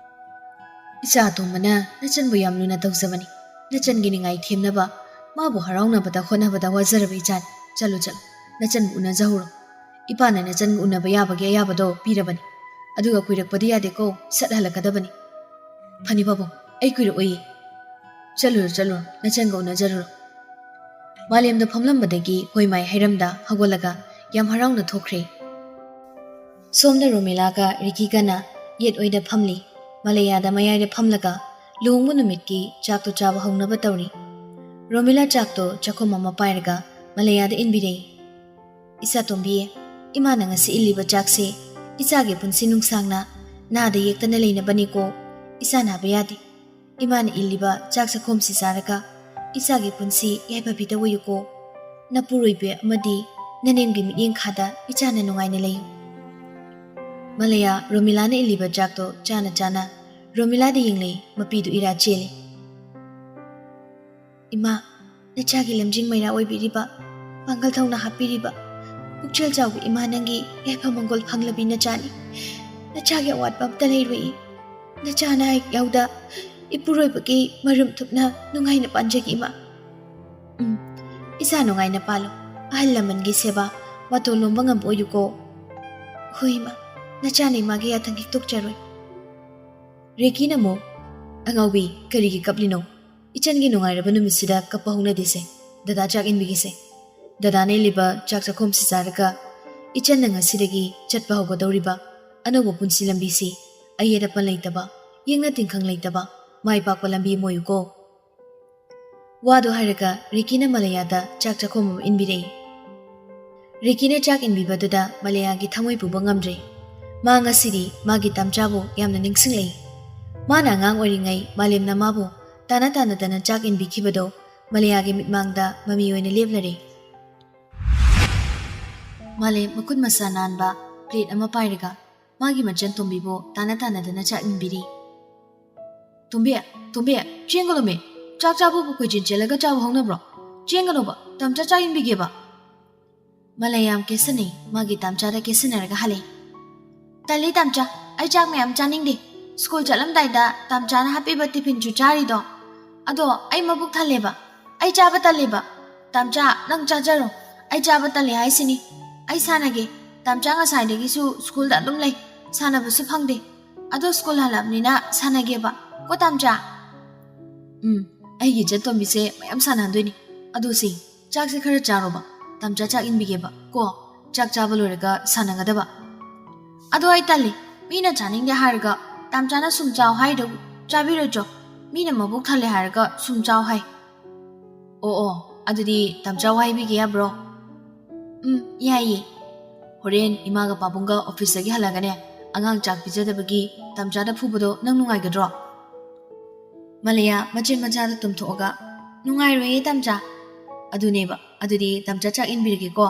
ꯏꯆꯥ ꯑꯇꯣꯝꯕꯅ ꯅꯆꯟꯕꯨ ꯌꯥꯝ ꯂꯨꯅ ꯇꯧꯖꯕꯅꯤ꯫ ꯅꯆꯟꯒꯤ ꯅꯤꯡꯉꯥꯏ ꯊꯦꯝꯅꯕ ꯃꯥꯕꯨ ꯍꯔꯥꯎꯅꯕꯗ ꯍꯣꯠꯅꯕꯗ ꯋꯥꯖꯔꯕ ꯏꯆꯥꯅꯤ꯫ ꯆꯠꯂꯨ, ꯆꯠꯂꯨ, ꯅꯆꯟꯕꯨ ꯎꯅꯖꯍꯧꯔꯣ꯫ ꯏꯄꯥꯅ ꯅꯆꯟꯕꯨ ꯎꯅꯕ ꯌꯥꯕꯒꯤ ꯑꯌꯥꯕꯗꯣ ꯄꯤꯔꯕꯅꯤ꯫ ꯑꯗꯨꯒ ꯀꯨꯏꯔꯛꯄꯗꯤ ꯌꯥꯗꯦꯀꯣ, ꯁꯠ ꯍꯜꯂꯛꯀꯗꯕꯅꯤ꯫ ꯐꯅꯤ ꯄꯥꯕꯨꯡ, ꯑꯩ ꯀꯨꯏꯔꯛꯑꯣꯏꯌꯦ꯫ ꯆꯠꯂꯨꯔꯣ, ꯆꯠꯂꯨꯔꯣ, ꯅꯆꯟꯒ ꯎꯅꯖꯔꯨꯔꯣ꯫ ꯃꯥꯂꯦꯝꯗ ꯐꯝꯂꯝꯕꯗꯒꯤ ꯍꯣꯏ ꯃꯥꯏ ꯍꯩꯔꯝꯗ ꯍꯧꯒꯠꯂꯒ ꯌꯥꯝ ꯍꯔꯥꯎꯅ ꯊꯣꯛꯈ꯭ꯔꯦ꯫ ꯁꯣꯝꯗ ꯔꯣꯃꯤꯂꯥꯒ ꯔꯤꯀꯤꯒꯅ ꯌꯦꯠ ꯑꯣꯏꯗ ꯐꯝꯂꯤ꯫ ꯃꯂꯩꯌꯥꯗ ꯃꯌꯥꯏꯗ ꯐꯝꯂꯒ ꯂꯨꯍꯣꯡꯕ ꯅꯨꯃꯤꯠꯀꯤ ꯆꯥꯛꯇꯨ ꯆꯥꯕ ꯍꯧꯅꯕ ꯇꯧꯔꯤ꯫ ꯔꯣꯃꯤꯂꯥ ꯆꯥꯛꯇꯣ ꯆꯥꯛꯈꯨꯝ ꯑꯃ ꯄꯥꯏꯔꯒ ꯃꯂꯩꯌꯥꯗ ꯏꯟꯕꯤꯔꯦ꯫ "ꯏꯆꯥ ꯇꯣꯝꯕꯤ, ꯏꯃꯥꯅ ꯉꯁꯤ ꯏꯜꯂꯤꯕ ꯆꯥꯛꯁꯦ ꯏꯆꯥꯒꯤ ꯄꯨꯟꯁꯤ ꯅꯨꯡꯁꯥꯡꯅ ꯅꯥꯗ ꯌꯦꯛꯇꯅ ꯂꯩꯅꯕꯅꯤꯀꯣ꯫ ꯏꯆꯥ ꯅꯥꯕ ꯌꯥꯗꯦ꯫ ꯏꯃꯥꯅ ꯏꯜꯂꯤꯕ ꯆꯥꯛ ꯆꯥꯛꯈꯣꯝꯁꯤ ꯆꯥꯔꯒ ꯏꯆꯥꯒꯤ ꯄꯨꯟꯁꯤ ꯌꯥꯏꯐ ꯐꯤꯗ ꯑꯣꯏꯌꯨꯀꯣ꯫ ꯅꯄꯨꯔꯣꯏꯕ ꯑꯃꯗꯤ ꯅꯅꯦꯝꯒꯤ ꯃꯤꯠꯌꯦꯡ ꯈꯥꯗ ꯏꯆꯥꯅ ꯅꯨꯡꯉꯥꯏꯅ ꯂꯩꯌꯨ꯫" ꯃꯂꯩꯌꯥ ꯔꯣꯃꯤꯂꯥꯅ ꯏꯜꯂꯤꯕ ꯆꯥꯛꯇꯣ ꯆꯥꯅ ꯆꯥꯅ ꯔꯣꯃꯤꯂꯥꯗ ꯌꯦꯡꯂꯦ, ꯃꯄꯤꯗꯨ ꯏꯔꯥ ꯆꯦꯜꯂꯦ꯫ "ꯏꯃꯥ, ꯅꯆꯥꯒꯤ ꯂꯝꯖꯤꯡ ꯃꯩꯔꯥ ꯑꯣꯏꯕꯤꯔꯤꯕ, ꯄꯥꯡꯒꯜ ꯊꯧꯅꯥ ꯍꯥꯞꯄꯤꯔꯤꯕ, ꯄꯨꯛꯆꯦꯜ ꯆꯥꯎꯕ ꯏꯃꯥ ꯅꯪꯒꯤ ꯌꯥꯏꯐ ꯃꯪꯒꯣꯜ ꯐꯪꯂꯕꯤ ꯅꯆꯥꯅꯤ꯫ ꯅꯆꯥꯒꯤ ꯑꯋꯥꯠꯄ ꯑꯝꯇ ꯂꯩꯔꯣꯏ꯫ ꯅꯆꯥ ꯑꯅꯥ ꯑꯌꯦꯛ ꯌꯥꯎꯗ ꯏꯄꯨꯔꯣꯏꯕꯒꯤ ꯃꯔꯨꯝ ꯊꯨꯞꯅ ꯅꯨꯡꯉꯥꯏꯅ ꯄꯥꯟꯖꯒꯦ ꯏꯃꯥ꯫" "ꯎꯝ, ꯏꯆꯥ ꯅꯨꯡꯉꯥꯏꯅ ꯄꯥꯜꯂꯨ꯫ ꯑꯍꯜ ꯂꯃꯟꯒꯤ ꯁꯦꯕꯥ ꯃꯇꯣꯟ ꯂꯣꯝꯕ ꯉꯝꯕ ꯑꯣꯏꯌꯨꯀꯣ꯫" "ꯍꯣꯏ ꯏꯃꯥ, ꯅꯆꯥꯅ ꯏꯃꯥꯒꯤ ꯌꯥꯊꯪ ꯍꯤꯛꯇꯣꯛꯆꯔꯣꯏ꯫" ꯔꯦꯀꯤꯅ ꯑꯃꯨꯛ, "ꯑꯉꯥꯎꯕꯤ, ꯀꯔꯤꯒꯤ ꯀꯞꯂꯤꯅꯣ? ꯏꯆꯟꯒꯤ ꯅꯨꯡꯉꯥꯏꯔꯕ ꯅꯨꯃꯤꯠꯁꯤꯗ ꯀꯞꯄ ꯍꯧꯅꯗꯦꯁꯦ꯫ ꯗꯗꯥ ꯆꯥꯛ ꯏꯟꯕꯤꯒꯦꯁꯦ꯫ ꯗꯗꯥꯅ ꯏꯜꯂꯤꯕ ꯆꯥꯛ ꯆꯥꯛꯈꯣꯝꯁꯤ ꯆꯥꯔꯒ ꯏꯆꯟꯅ ꯉꯁꯤꯗꯒꯤ ꯆꯠꯄ ꯍꯧꯒꯗꯧꯔꯤꯕ ꯑꯅꯧꯕ ꯄꯨꯟꯁꯤ ꯂꯝꯕꯤꯁꯤ ꯑꯌꯦꯠ ꯑꯄꯟ ꯂꯩꯇꯕ, ꯌꯦꯡꯅ ꯇꯤꯟꯈꯪ ꯂꯩꯇꯕ, ꯃꯥꯏ ꯄꯥꯛꯄ ꯂꯝꯕꯤ ꯑꯃ ꯑꯣꯏꯌꯨꯀꯣ꯫" ꯋꯥꯗꯨ ꯍꯥꯏꯔꯒ ꯔꯤꯀꯤꯅ ꯃꯂꯩꯌꯥꯗ ꯆꯥꯛ ꯆꯥꯛꯈꯣꯝ ꯑꯃ ꯏꯟꯕꯤꯔꯛꯏ꯫ ꯔꯤꯀꯤꯅ ꯆꯥꯛ ꯏꯟꯕꯤꯕꯗꯨꯗ ꯃꯂꯌꯥꯒꯤ ꯊꯃꯣꯏ ꯄꯨꯕ ꯉꯝꯗ꯭ꯔꯦ꯫ ꯃꯥ ꯉꯁꯤꯗꯤ ꯃꯥꯒꯤ ꯇꯥꯝꯆꯥꯕꯨ ꯌꯥꯝꯅ ꯅꯤꯡꯁꯤꯡꯂꯛꯏ꯫ ꯃꯥꯅ ꯑꯉꯥꯡ ꯑꯣꯏꯔꯤꯉꯩ ꯃꯥꯂꯦꯝꯅ ꯃꯥꯕꯨ ꯇꯥꯟꯅ ꯇꯥꯟꯅꯗꯅ ꯆꯥꯛ ꯏꯟꯕꯤꯈꯤꯕꯗꯣ ꯃꯂꯌꯥꯒꯤ ꯃꯤꯠꯃꯥꯡꯗ ꯃꯃꯤ ꯑꯣꯏꯅ ꯂꯦꯞꯂꯔꯦ꯫ ꯃꯥꯂꯦꯝ ꯃꯈꯨꯠ ꯃꯁꯥ ꯅꯥꯟꯕ ꯄ꯭ꯂꯦꯠ ꯑꯃ ꯄꯥꯏꯔꯒ ꯃꯥꯒꯤ ꯃꯆꯟ ꯇꯣꯝꯕꯤꯕꯨ ꯇꯥꯟꯅ ꯇꯥꯟꯅꯗꯅ ꯆꯥꯛ ꯏꯟꯕꯤꯔꯤ꯫ "ꯇꯣꯝꯕꯤ, ꯇꯣꯝꯕꯤ, ꯆꯦꯟꯒꯅꯨꯃꯦ꯫ ꯆꯥꯛ ꯆꯥꯕꯕꯨ ꯀꯣꯏꯆꯦꯟ ꯆꯦꯜꯂꯒ ꯆꯥꯕ ꯍꯧꯅꯕ꯭ꯔꯣ? ꯆꯦꯟꯒꯅꯣꯕ, ꯇꯥꯝꯆꯥ ꯆꯥꯛ ꯏꯟꯕꯤꯒꯦꯕ꯫" ꯃꯂꯌꯥꯝ ꯀꯦꯁꯟꯅꯩ, ꯃꯥꯒꯤ ꯇꯥꯝꯆꯥꯗ ꯀꯦꯁꯟꯅꯔꯒ ꯍꯜꯂꯛꯏ꯫ "ꯇꯜꯂꯤ ꯇꯥꯝꯆꯥ, ꯑꯩ ꯆꯥꯛ ꯃꯌꯥꯝ ꯆꯥꯅꯤꯡꯗꯦ꯫ ꯁ꯭ꯀꯨꯜ ꯆꯠꯂꯝꯗꯥꯏꯗ ꯇꯥꯝꯆꯥꯅ ꯍꯥꯞꯄꯤꯕ ꯇꯤꯐꯤꯟꯁꯨ ꯆꯥꯔꯤꯗꯣ꯫ ꯑꯗꯣ ꯑꯩ ꯃꯕꯨꯛ ꯊꯜꯂꯦꯕ꯫ ꯑꯩ ꯆꯥꯕ ꯇꯜꯂꯦꯕ꯫ ꯇꯥꯝꯆꯥ, ꯅꯪ ꯆꯥꯖꯔꯣ꯫ ꯑꯩ ꯆꯥꯕ ꯇꯜꯂꯦ ꯍꯥꯏꯁꯤꯅꯤ꯫ ꯑꯩ ꯁꯥꯟꯅꯒꯦ꯫ ꯇꯥꯝꯆꯥ ꯉꯁꯥꯏꯗꯒꯤꯁꯨ ꯁ꯭ꯀꯨꯜꯗ ꯑꯗꯨꯝ ꯂꯩ꯫ ꯁꯥꯟꯅꯕꯁꯨ ꯐꯪꯗꯦ꯫ ꯑꯗꯣ ꯁ꯭ꯀꯨꯜ ꯍꯜꯂꯛꯑꯕꯅꯤꯅ ꯁꯥꯟꯅꯒꯦꯕ꯫ ꯀꯣ ꯇꯥꯝꯆꯥ?" "ꯎꯝ, ꯑꯩꯒꯤ ꯏꯆꯟ ꯇꯣꯝꯕꯤꯁꯦ ꯃꯌꯥꯝ ꯁꯥꯟꯅꯍꯟꯗꯣꯏꯅꯤ꯫ ꯑꯗꯣ ꯁꯤ, ꯆꯥꯛꯁꯦ ꯈꯔ ꯆꯥꯔꯣꯕ꯫ ꯇꯥꯝꯆꯥ ꯆꯥꯛ ꯏꯟꯕꯤꯒꯦꯕ ꯀꯣ꯫ ꯆꯥꯛ ꯆꯥꯕ ꯂꯣꯏꯔꯒ ꯁꯥꯟꯅꯒꯗꯕ꯫" "ꯑꯗꯣ ꯑꯩ ꯇꯜꯂꯤ꯫ ꯃꯤꯅ ꯆꯥꯅꯤꯡꯗꯦ ꯍꯥꯏꯔꯒ ꯇꯥꯝꯆꯥꯅ ꯁꯨꯝ ꯆꯥꯎ ꯍꯥꯏꯗꯨ ꯆꯥꯕꯤꯔꯣꯏꯗ꯭ꯔꯣ? ꯃꯤꯅ ꯃꯕꯨꯛ ꯊꯜꯂꯦ ꯍꯥꯏꯔꯒ ꯁꯨꯝ ꯆꯥꯎ ꯍꯥꯏ꯫" "ꯑꯣ ꯑꯣ, ꯑꯗꯨꯗꯤ ꯇꯥꯝꯆꯥ ꯋꯥ ꯍꯥꯏꯕꯤꯒꯦ ꯌꯥꯕ꯭ꯔꯣ?" "ꯎꯝ, ꯌꯥꯏꯌꯦ꯫" "ꯍꯣꯔꯦꯟ ꯏꯃꯥꯒ ꯄꯥꯕꯨꯡꯒ ꯑꯣꯐꯤꯁꯇꯒꯤ ꯍꯜꯂꯒꯅꯦ, ꯑꯉꯥꯡ ꯆꯥꯛ ꯄꯤꯖꯗꯕꯒꯤ ꯇꯥꯝꯆꯥꯗ ꯐꯨꯕꯗꯣ ꯅꯪ ꯅꯨꯡꯉꯥꯏꯒꯗ꯭ꯔꯣ?" ꯃꯂꯌꯥ ꯃꯆꯤꯟ ꯃꯆꯥꯗ ꯇꯨꯝꯊꯣꯛꯑꯒ, "ꯅꯨꯡꯉꯥꯏꯔꯣꯏꯌꯦ ꯇꯥꯝꯆꯥ꯫" "ꯑꯗꯨꯅꯦꯕ, ꯑꯗꯨꯗꯤ ꯇꯥꯝꯆꯥ ꯆꯥꯛ ꯏꯟꯕꯤꯔꯒꯦꯀꯣ꯫"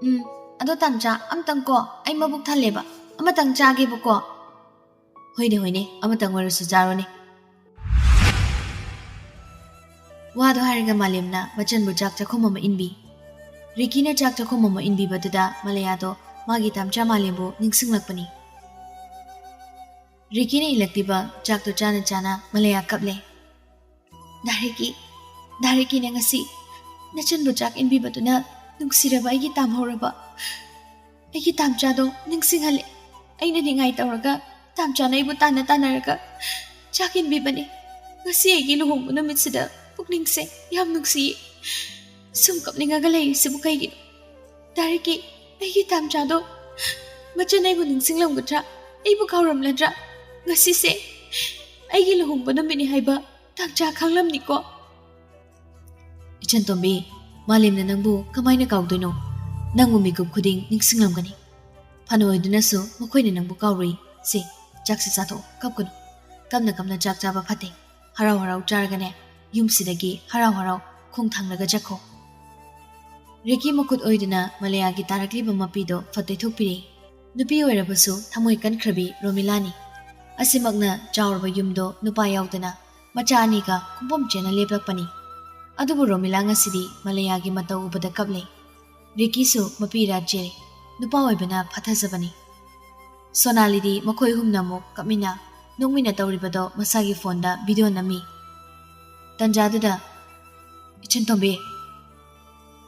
"ꯎꯝ, ꯑꯗꯣ ꯇꯥꯝꯆꯥ, ꯑꯝꯇꯪ ꯀꯣ, ꯑꯩ ꯃꯕꯨꯛ ꯊꯜꯂꯦꯕ, ꯑꯃꯇꯪ ꯆꯥꯒꯦꯕꯀꯣ꯫" "ꯍꯣꯏꯅꯦ ꯍꯣꯏꯅꯦ, ꯑꯃꯇꯪ ꯑꯣꯏꯔꯁꯨ ꯆꯥꯔꯣꯅꯦ꯫" ꯋꯥꯗꯣ ꯍꯥꯏꯔꯒ ꯃꯥꯂꯦꯝꯅ ꯃꯆꯟꯕꯨ ꯆꯥꯛ ꯆꯥꯛꯈꯨꯝ ꯑꯃ ꯏꯟꯕꯤ꯫ ꯔꯤꯀꯤꯅ ꯆꯥꯛ ꯆꯥꯛꯈꯨꯝ ꯑꯃ ꯏꯟꯕꯤꯕꯗꯨꯗ ꯃꯂꯌꯥꯗꯣ ꯃꯥꯒꯤ ꯇꯥꯝꯆꯥ ꯃꯥꯂꯦꯝꯕꯨ ꯅꯤꯡꯁꯤꯡꯂꯛꯄꯅꯤ꯫ ꯔꯤꯀꯤꯅ ꯏꯜꯂꯛꯂꯤꯕ ꯆꯥꯛꯇꯨ ꯆꯥꯅ ꯆꯥꯅ ꯃꯂꯌꯥ ꯀꯞꯂꯦ꯫ "ꯗꯥ ꯔꯤꯀꯤ, ꯗꯥ ꯔꯤꯀꯤꯅ ꯉꯁꯤ ꯅꯆꯟꯕꯨ ꯆꯥꯛ ꯏꯟꯕꯤꯕꯗꯨꯅ ꯅꯨꯡꯁꯤꯔꯕ ꯑꯩꯒꯤ ꯇꯥꯝꯍꯧꯔꯕ, ꯑꯩꯒꯤ ꯇꯥꯝꯆꯥꯗꯣ ꯅꯤꯡꯁꯤꯡꯍꯜꯂꯦ꯫ ꯑꯩꯅ ꯅꯤꯡꯉꯥꯏ ꯇꯧꯔꯒ ꯇꯥꯝꯆꯥꯅ ꯑꯩꯕꯨ ꯇꯥꯟꯅ ꯇꯥꯟꯅꯔꯒ ꯆꯥꯛ ꯏꯟꯕꯤꯕꯅꯤ꯫ ꯉꯁꯤ ꯑꯩꯒꯤ ꯂꯨꯍꯣꯡꯕ ꯅꯨꯃꯤꯠꯁꯤꯗ ꯄꯨꯛꯅꯤꯡꯁꯦ ꯌꯥꯝ ꯅꯨꯡꯁꯤꯌꯦ꯫ ꯁꯨꯝ ꯀꯞꯅꯤꯡꯉꯒ ꯂꯩꯔꯤꯁꯤꯕꯨ ꯀꯩꯒꯤꯅꯣ? ꯗꯥ ꯔꯤꯀꯤ, ꯑꯩꯒꯤ ꯇꯥꯝꯆꯥꯗꯣ ꯃꯆꯟ ꯑꯩꯕꯨ ꯅꯤꯡꯁꯤꯡꯂꯝꯒꯗ꯭ꯔꯥ? ꯑꯩꯕꯨ ꯀꯥꯎꯔꯝꯂꯗ꯭ꯔꯥ? ꯉꯁꯤꯁꯦ ꯑꯩꯒꯤ ꯂꯨꯍꯣꯡꯕ ꯅꯨꯃꯤꯠꯅꯤ ꯍꯥꯏꯕ ꯇꯥꯝꯆꯥ ꯈꯪꯂꯝꯅꯤꯀꯣ?" "ꯏꯆꯟ ꯇꯣꯝꯕꯤ, ꯃꯥꯂꯦꯝꯅ ꯅꯪꯕꯨ ꯀꯃꯥꯏꯅ ꯀꯥꯎꯗꯣꯏꯅꯣ? ꯅꯪꯕꯨ ꯃꯤꯀꯨꯞ ꯈꯨꯗꯤꯡ ꯅꯤꯡꯁꯤꯡꯂꯝꯒꯅꯤ꯫ ꯐꯅ ꯑꯣꯏꯗꯨꯅꯁꯨ ꯃꯈꯣꯏꯅ ꯅꯪꯕꯨ ꯀꯥꯎꯔꯨꯏ꯫ ꯁꯦ, ꯆꯥꯛꯁꯤ ꯆꯥꯊꯣꯛꯑꯣ, ꯀꯞꯀꯅꯨ꯫ ꯀꯞꯅ ꯀꯞꯅ ꯆꯥꯛ ꯆꯥꯕ ꯐꯠꯇꯦ꯫ ꯍꯔꯥꯎ ꯍꯔꯥꯎ ꯆꯥꯔꯒꯅꯦ, ꯌꯨꯝꯁꯤꯗꯒꯤ ꯍꯔꯥꯎ ꯍꯔꯥꯎ ꯈꯣꯡ ꯊꯥꯡꯂꯒ ꯆꯠꯈꯣ꯫ ꯔꯤꯀꯤ ꯃꯈꯨꯠ ꯑꯣꯏꯗꯨꯅ ꯃꯂꯌꯥꯒꯤ ꯇꯥꯔꯛꯂꯤꯕ ꯃꯄꯤꯗꯣ ꯐꯠ ꯇꯩꯊꯣꯛꯄꯤꯔꯦ꯫ ꯅꯨꯄꯤ ꯑꯣꯏꯔꯕꯁꯨ ꯊꯃꯣꯏ ꯀꯟꯈ꯭ꯔꯕꯤ ꯔꯣꯃꯤꯂꯥꯅꯤ꯫ ꯑꯁꯤꯃꯛꯅ ꯆꯥꯎꯔꯕ ꯌꯨꯝꯗꯣ ꯅꯨꯄꯥ ꯌꯥꯎꯗꯅ ꯃꯆꯥ ꯑꯅꯤꯒ ꯈꯣꯡꯐꯝ ꯆꯦꯅ ꯂꯦꯞꯂꯛꯄꯅꯤ꯫ ꯑꯗꯨꯕꯨ ꯔꯣꯃꯤꯂꯥ ꯉꯁꯤꯗꯤ ꯃꯂꯌꯥꯒꯤ ꯃꯇꯧ ꯎꯕꯗ ꯀꯞꯂꯦ꯫ ꯔꯤꯀꯤꯁꯨ ꯃꯄꯤ ꯏꯔꯥ ꯆꯦꯜꯂꯦ꯫ ꯅꯨꯄꯥ ꯑꯣꯏꯕꯅ ꯐꯥꯊꯖꯕꯅꯤ꯫ ꯁꯣꯅꯥꯂꯤꯗꯤ ꯃꯈꯣꯏ ꯑꯍꯨꯝꯅ ꯑꯃꯨꯛ ꯀꯞꯃꯤꯟꯅ ꯅꯣꯛꯃꯤꯟꯅ ꯇꯧꯔꯤꯕꯗꯣ ꯃꯁꯥꯒꯤ ꯐꯣꯟꯗ ꯚꯤꯗꯤꯑꯣ ꯅꯝꯃꯤ꯫ ꯇꯟꯖꯥꯗꯨꯗ, "ꯏꯆꯟ ꯇꯣꯝꯕꯤ!"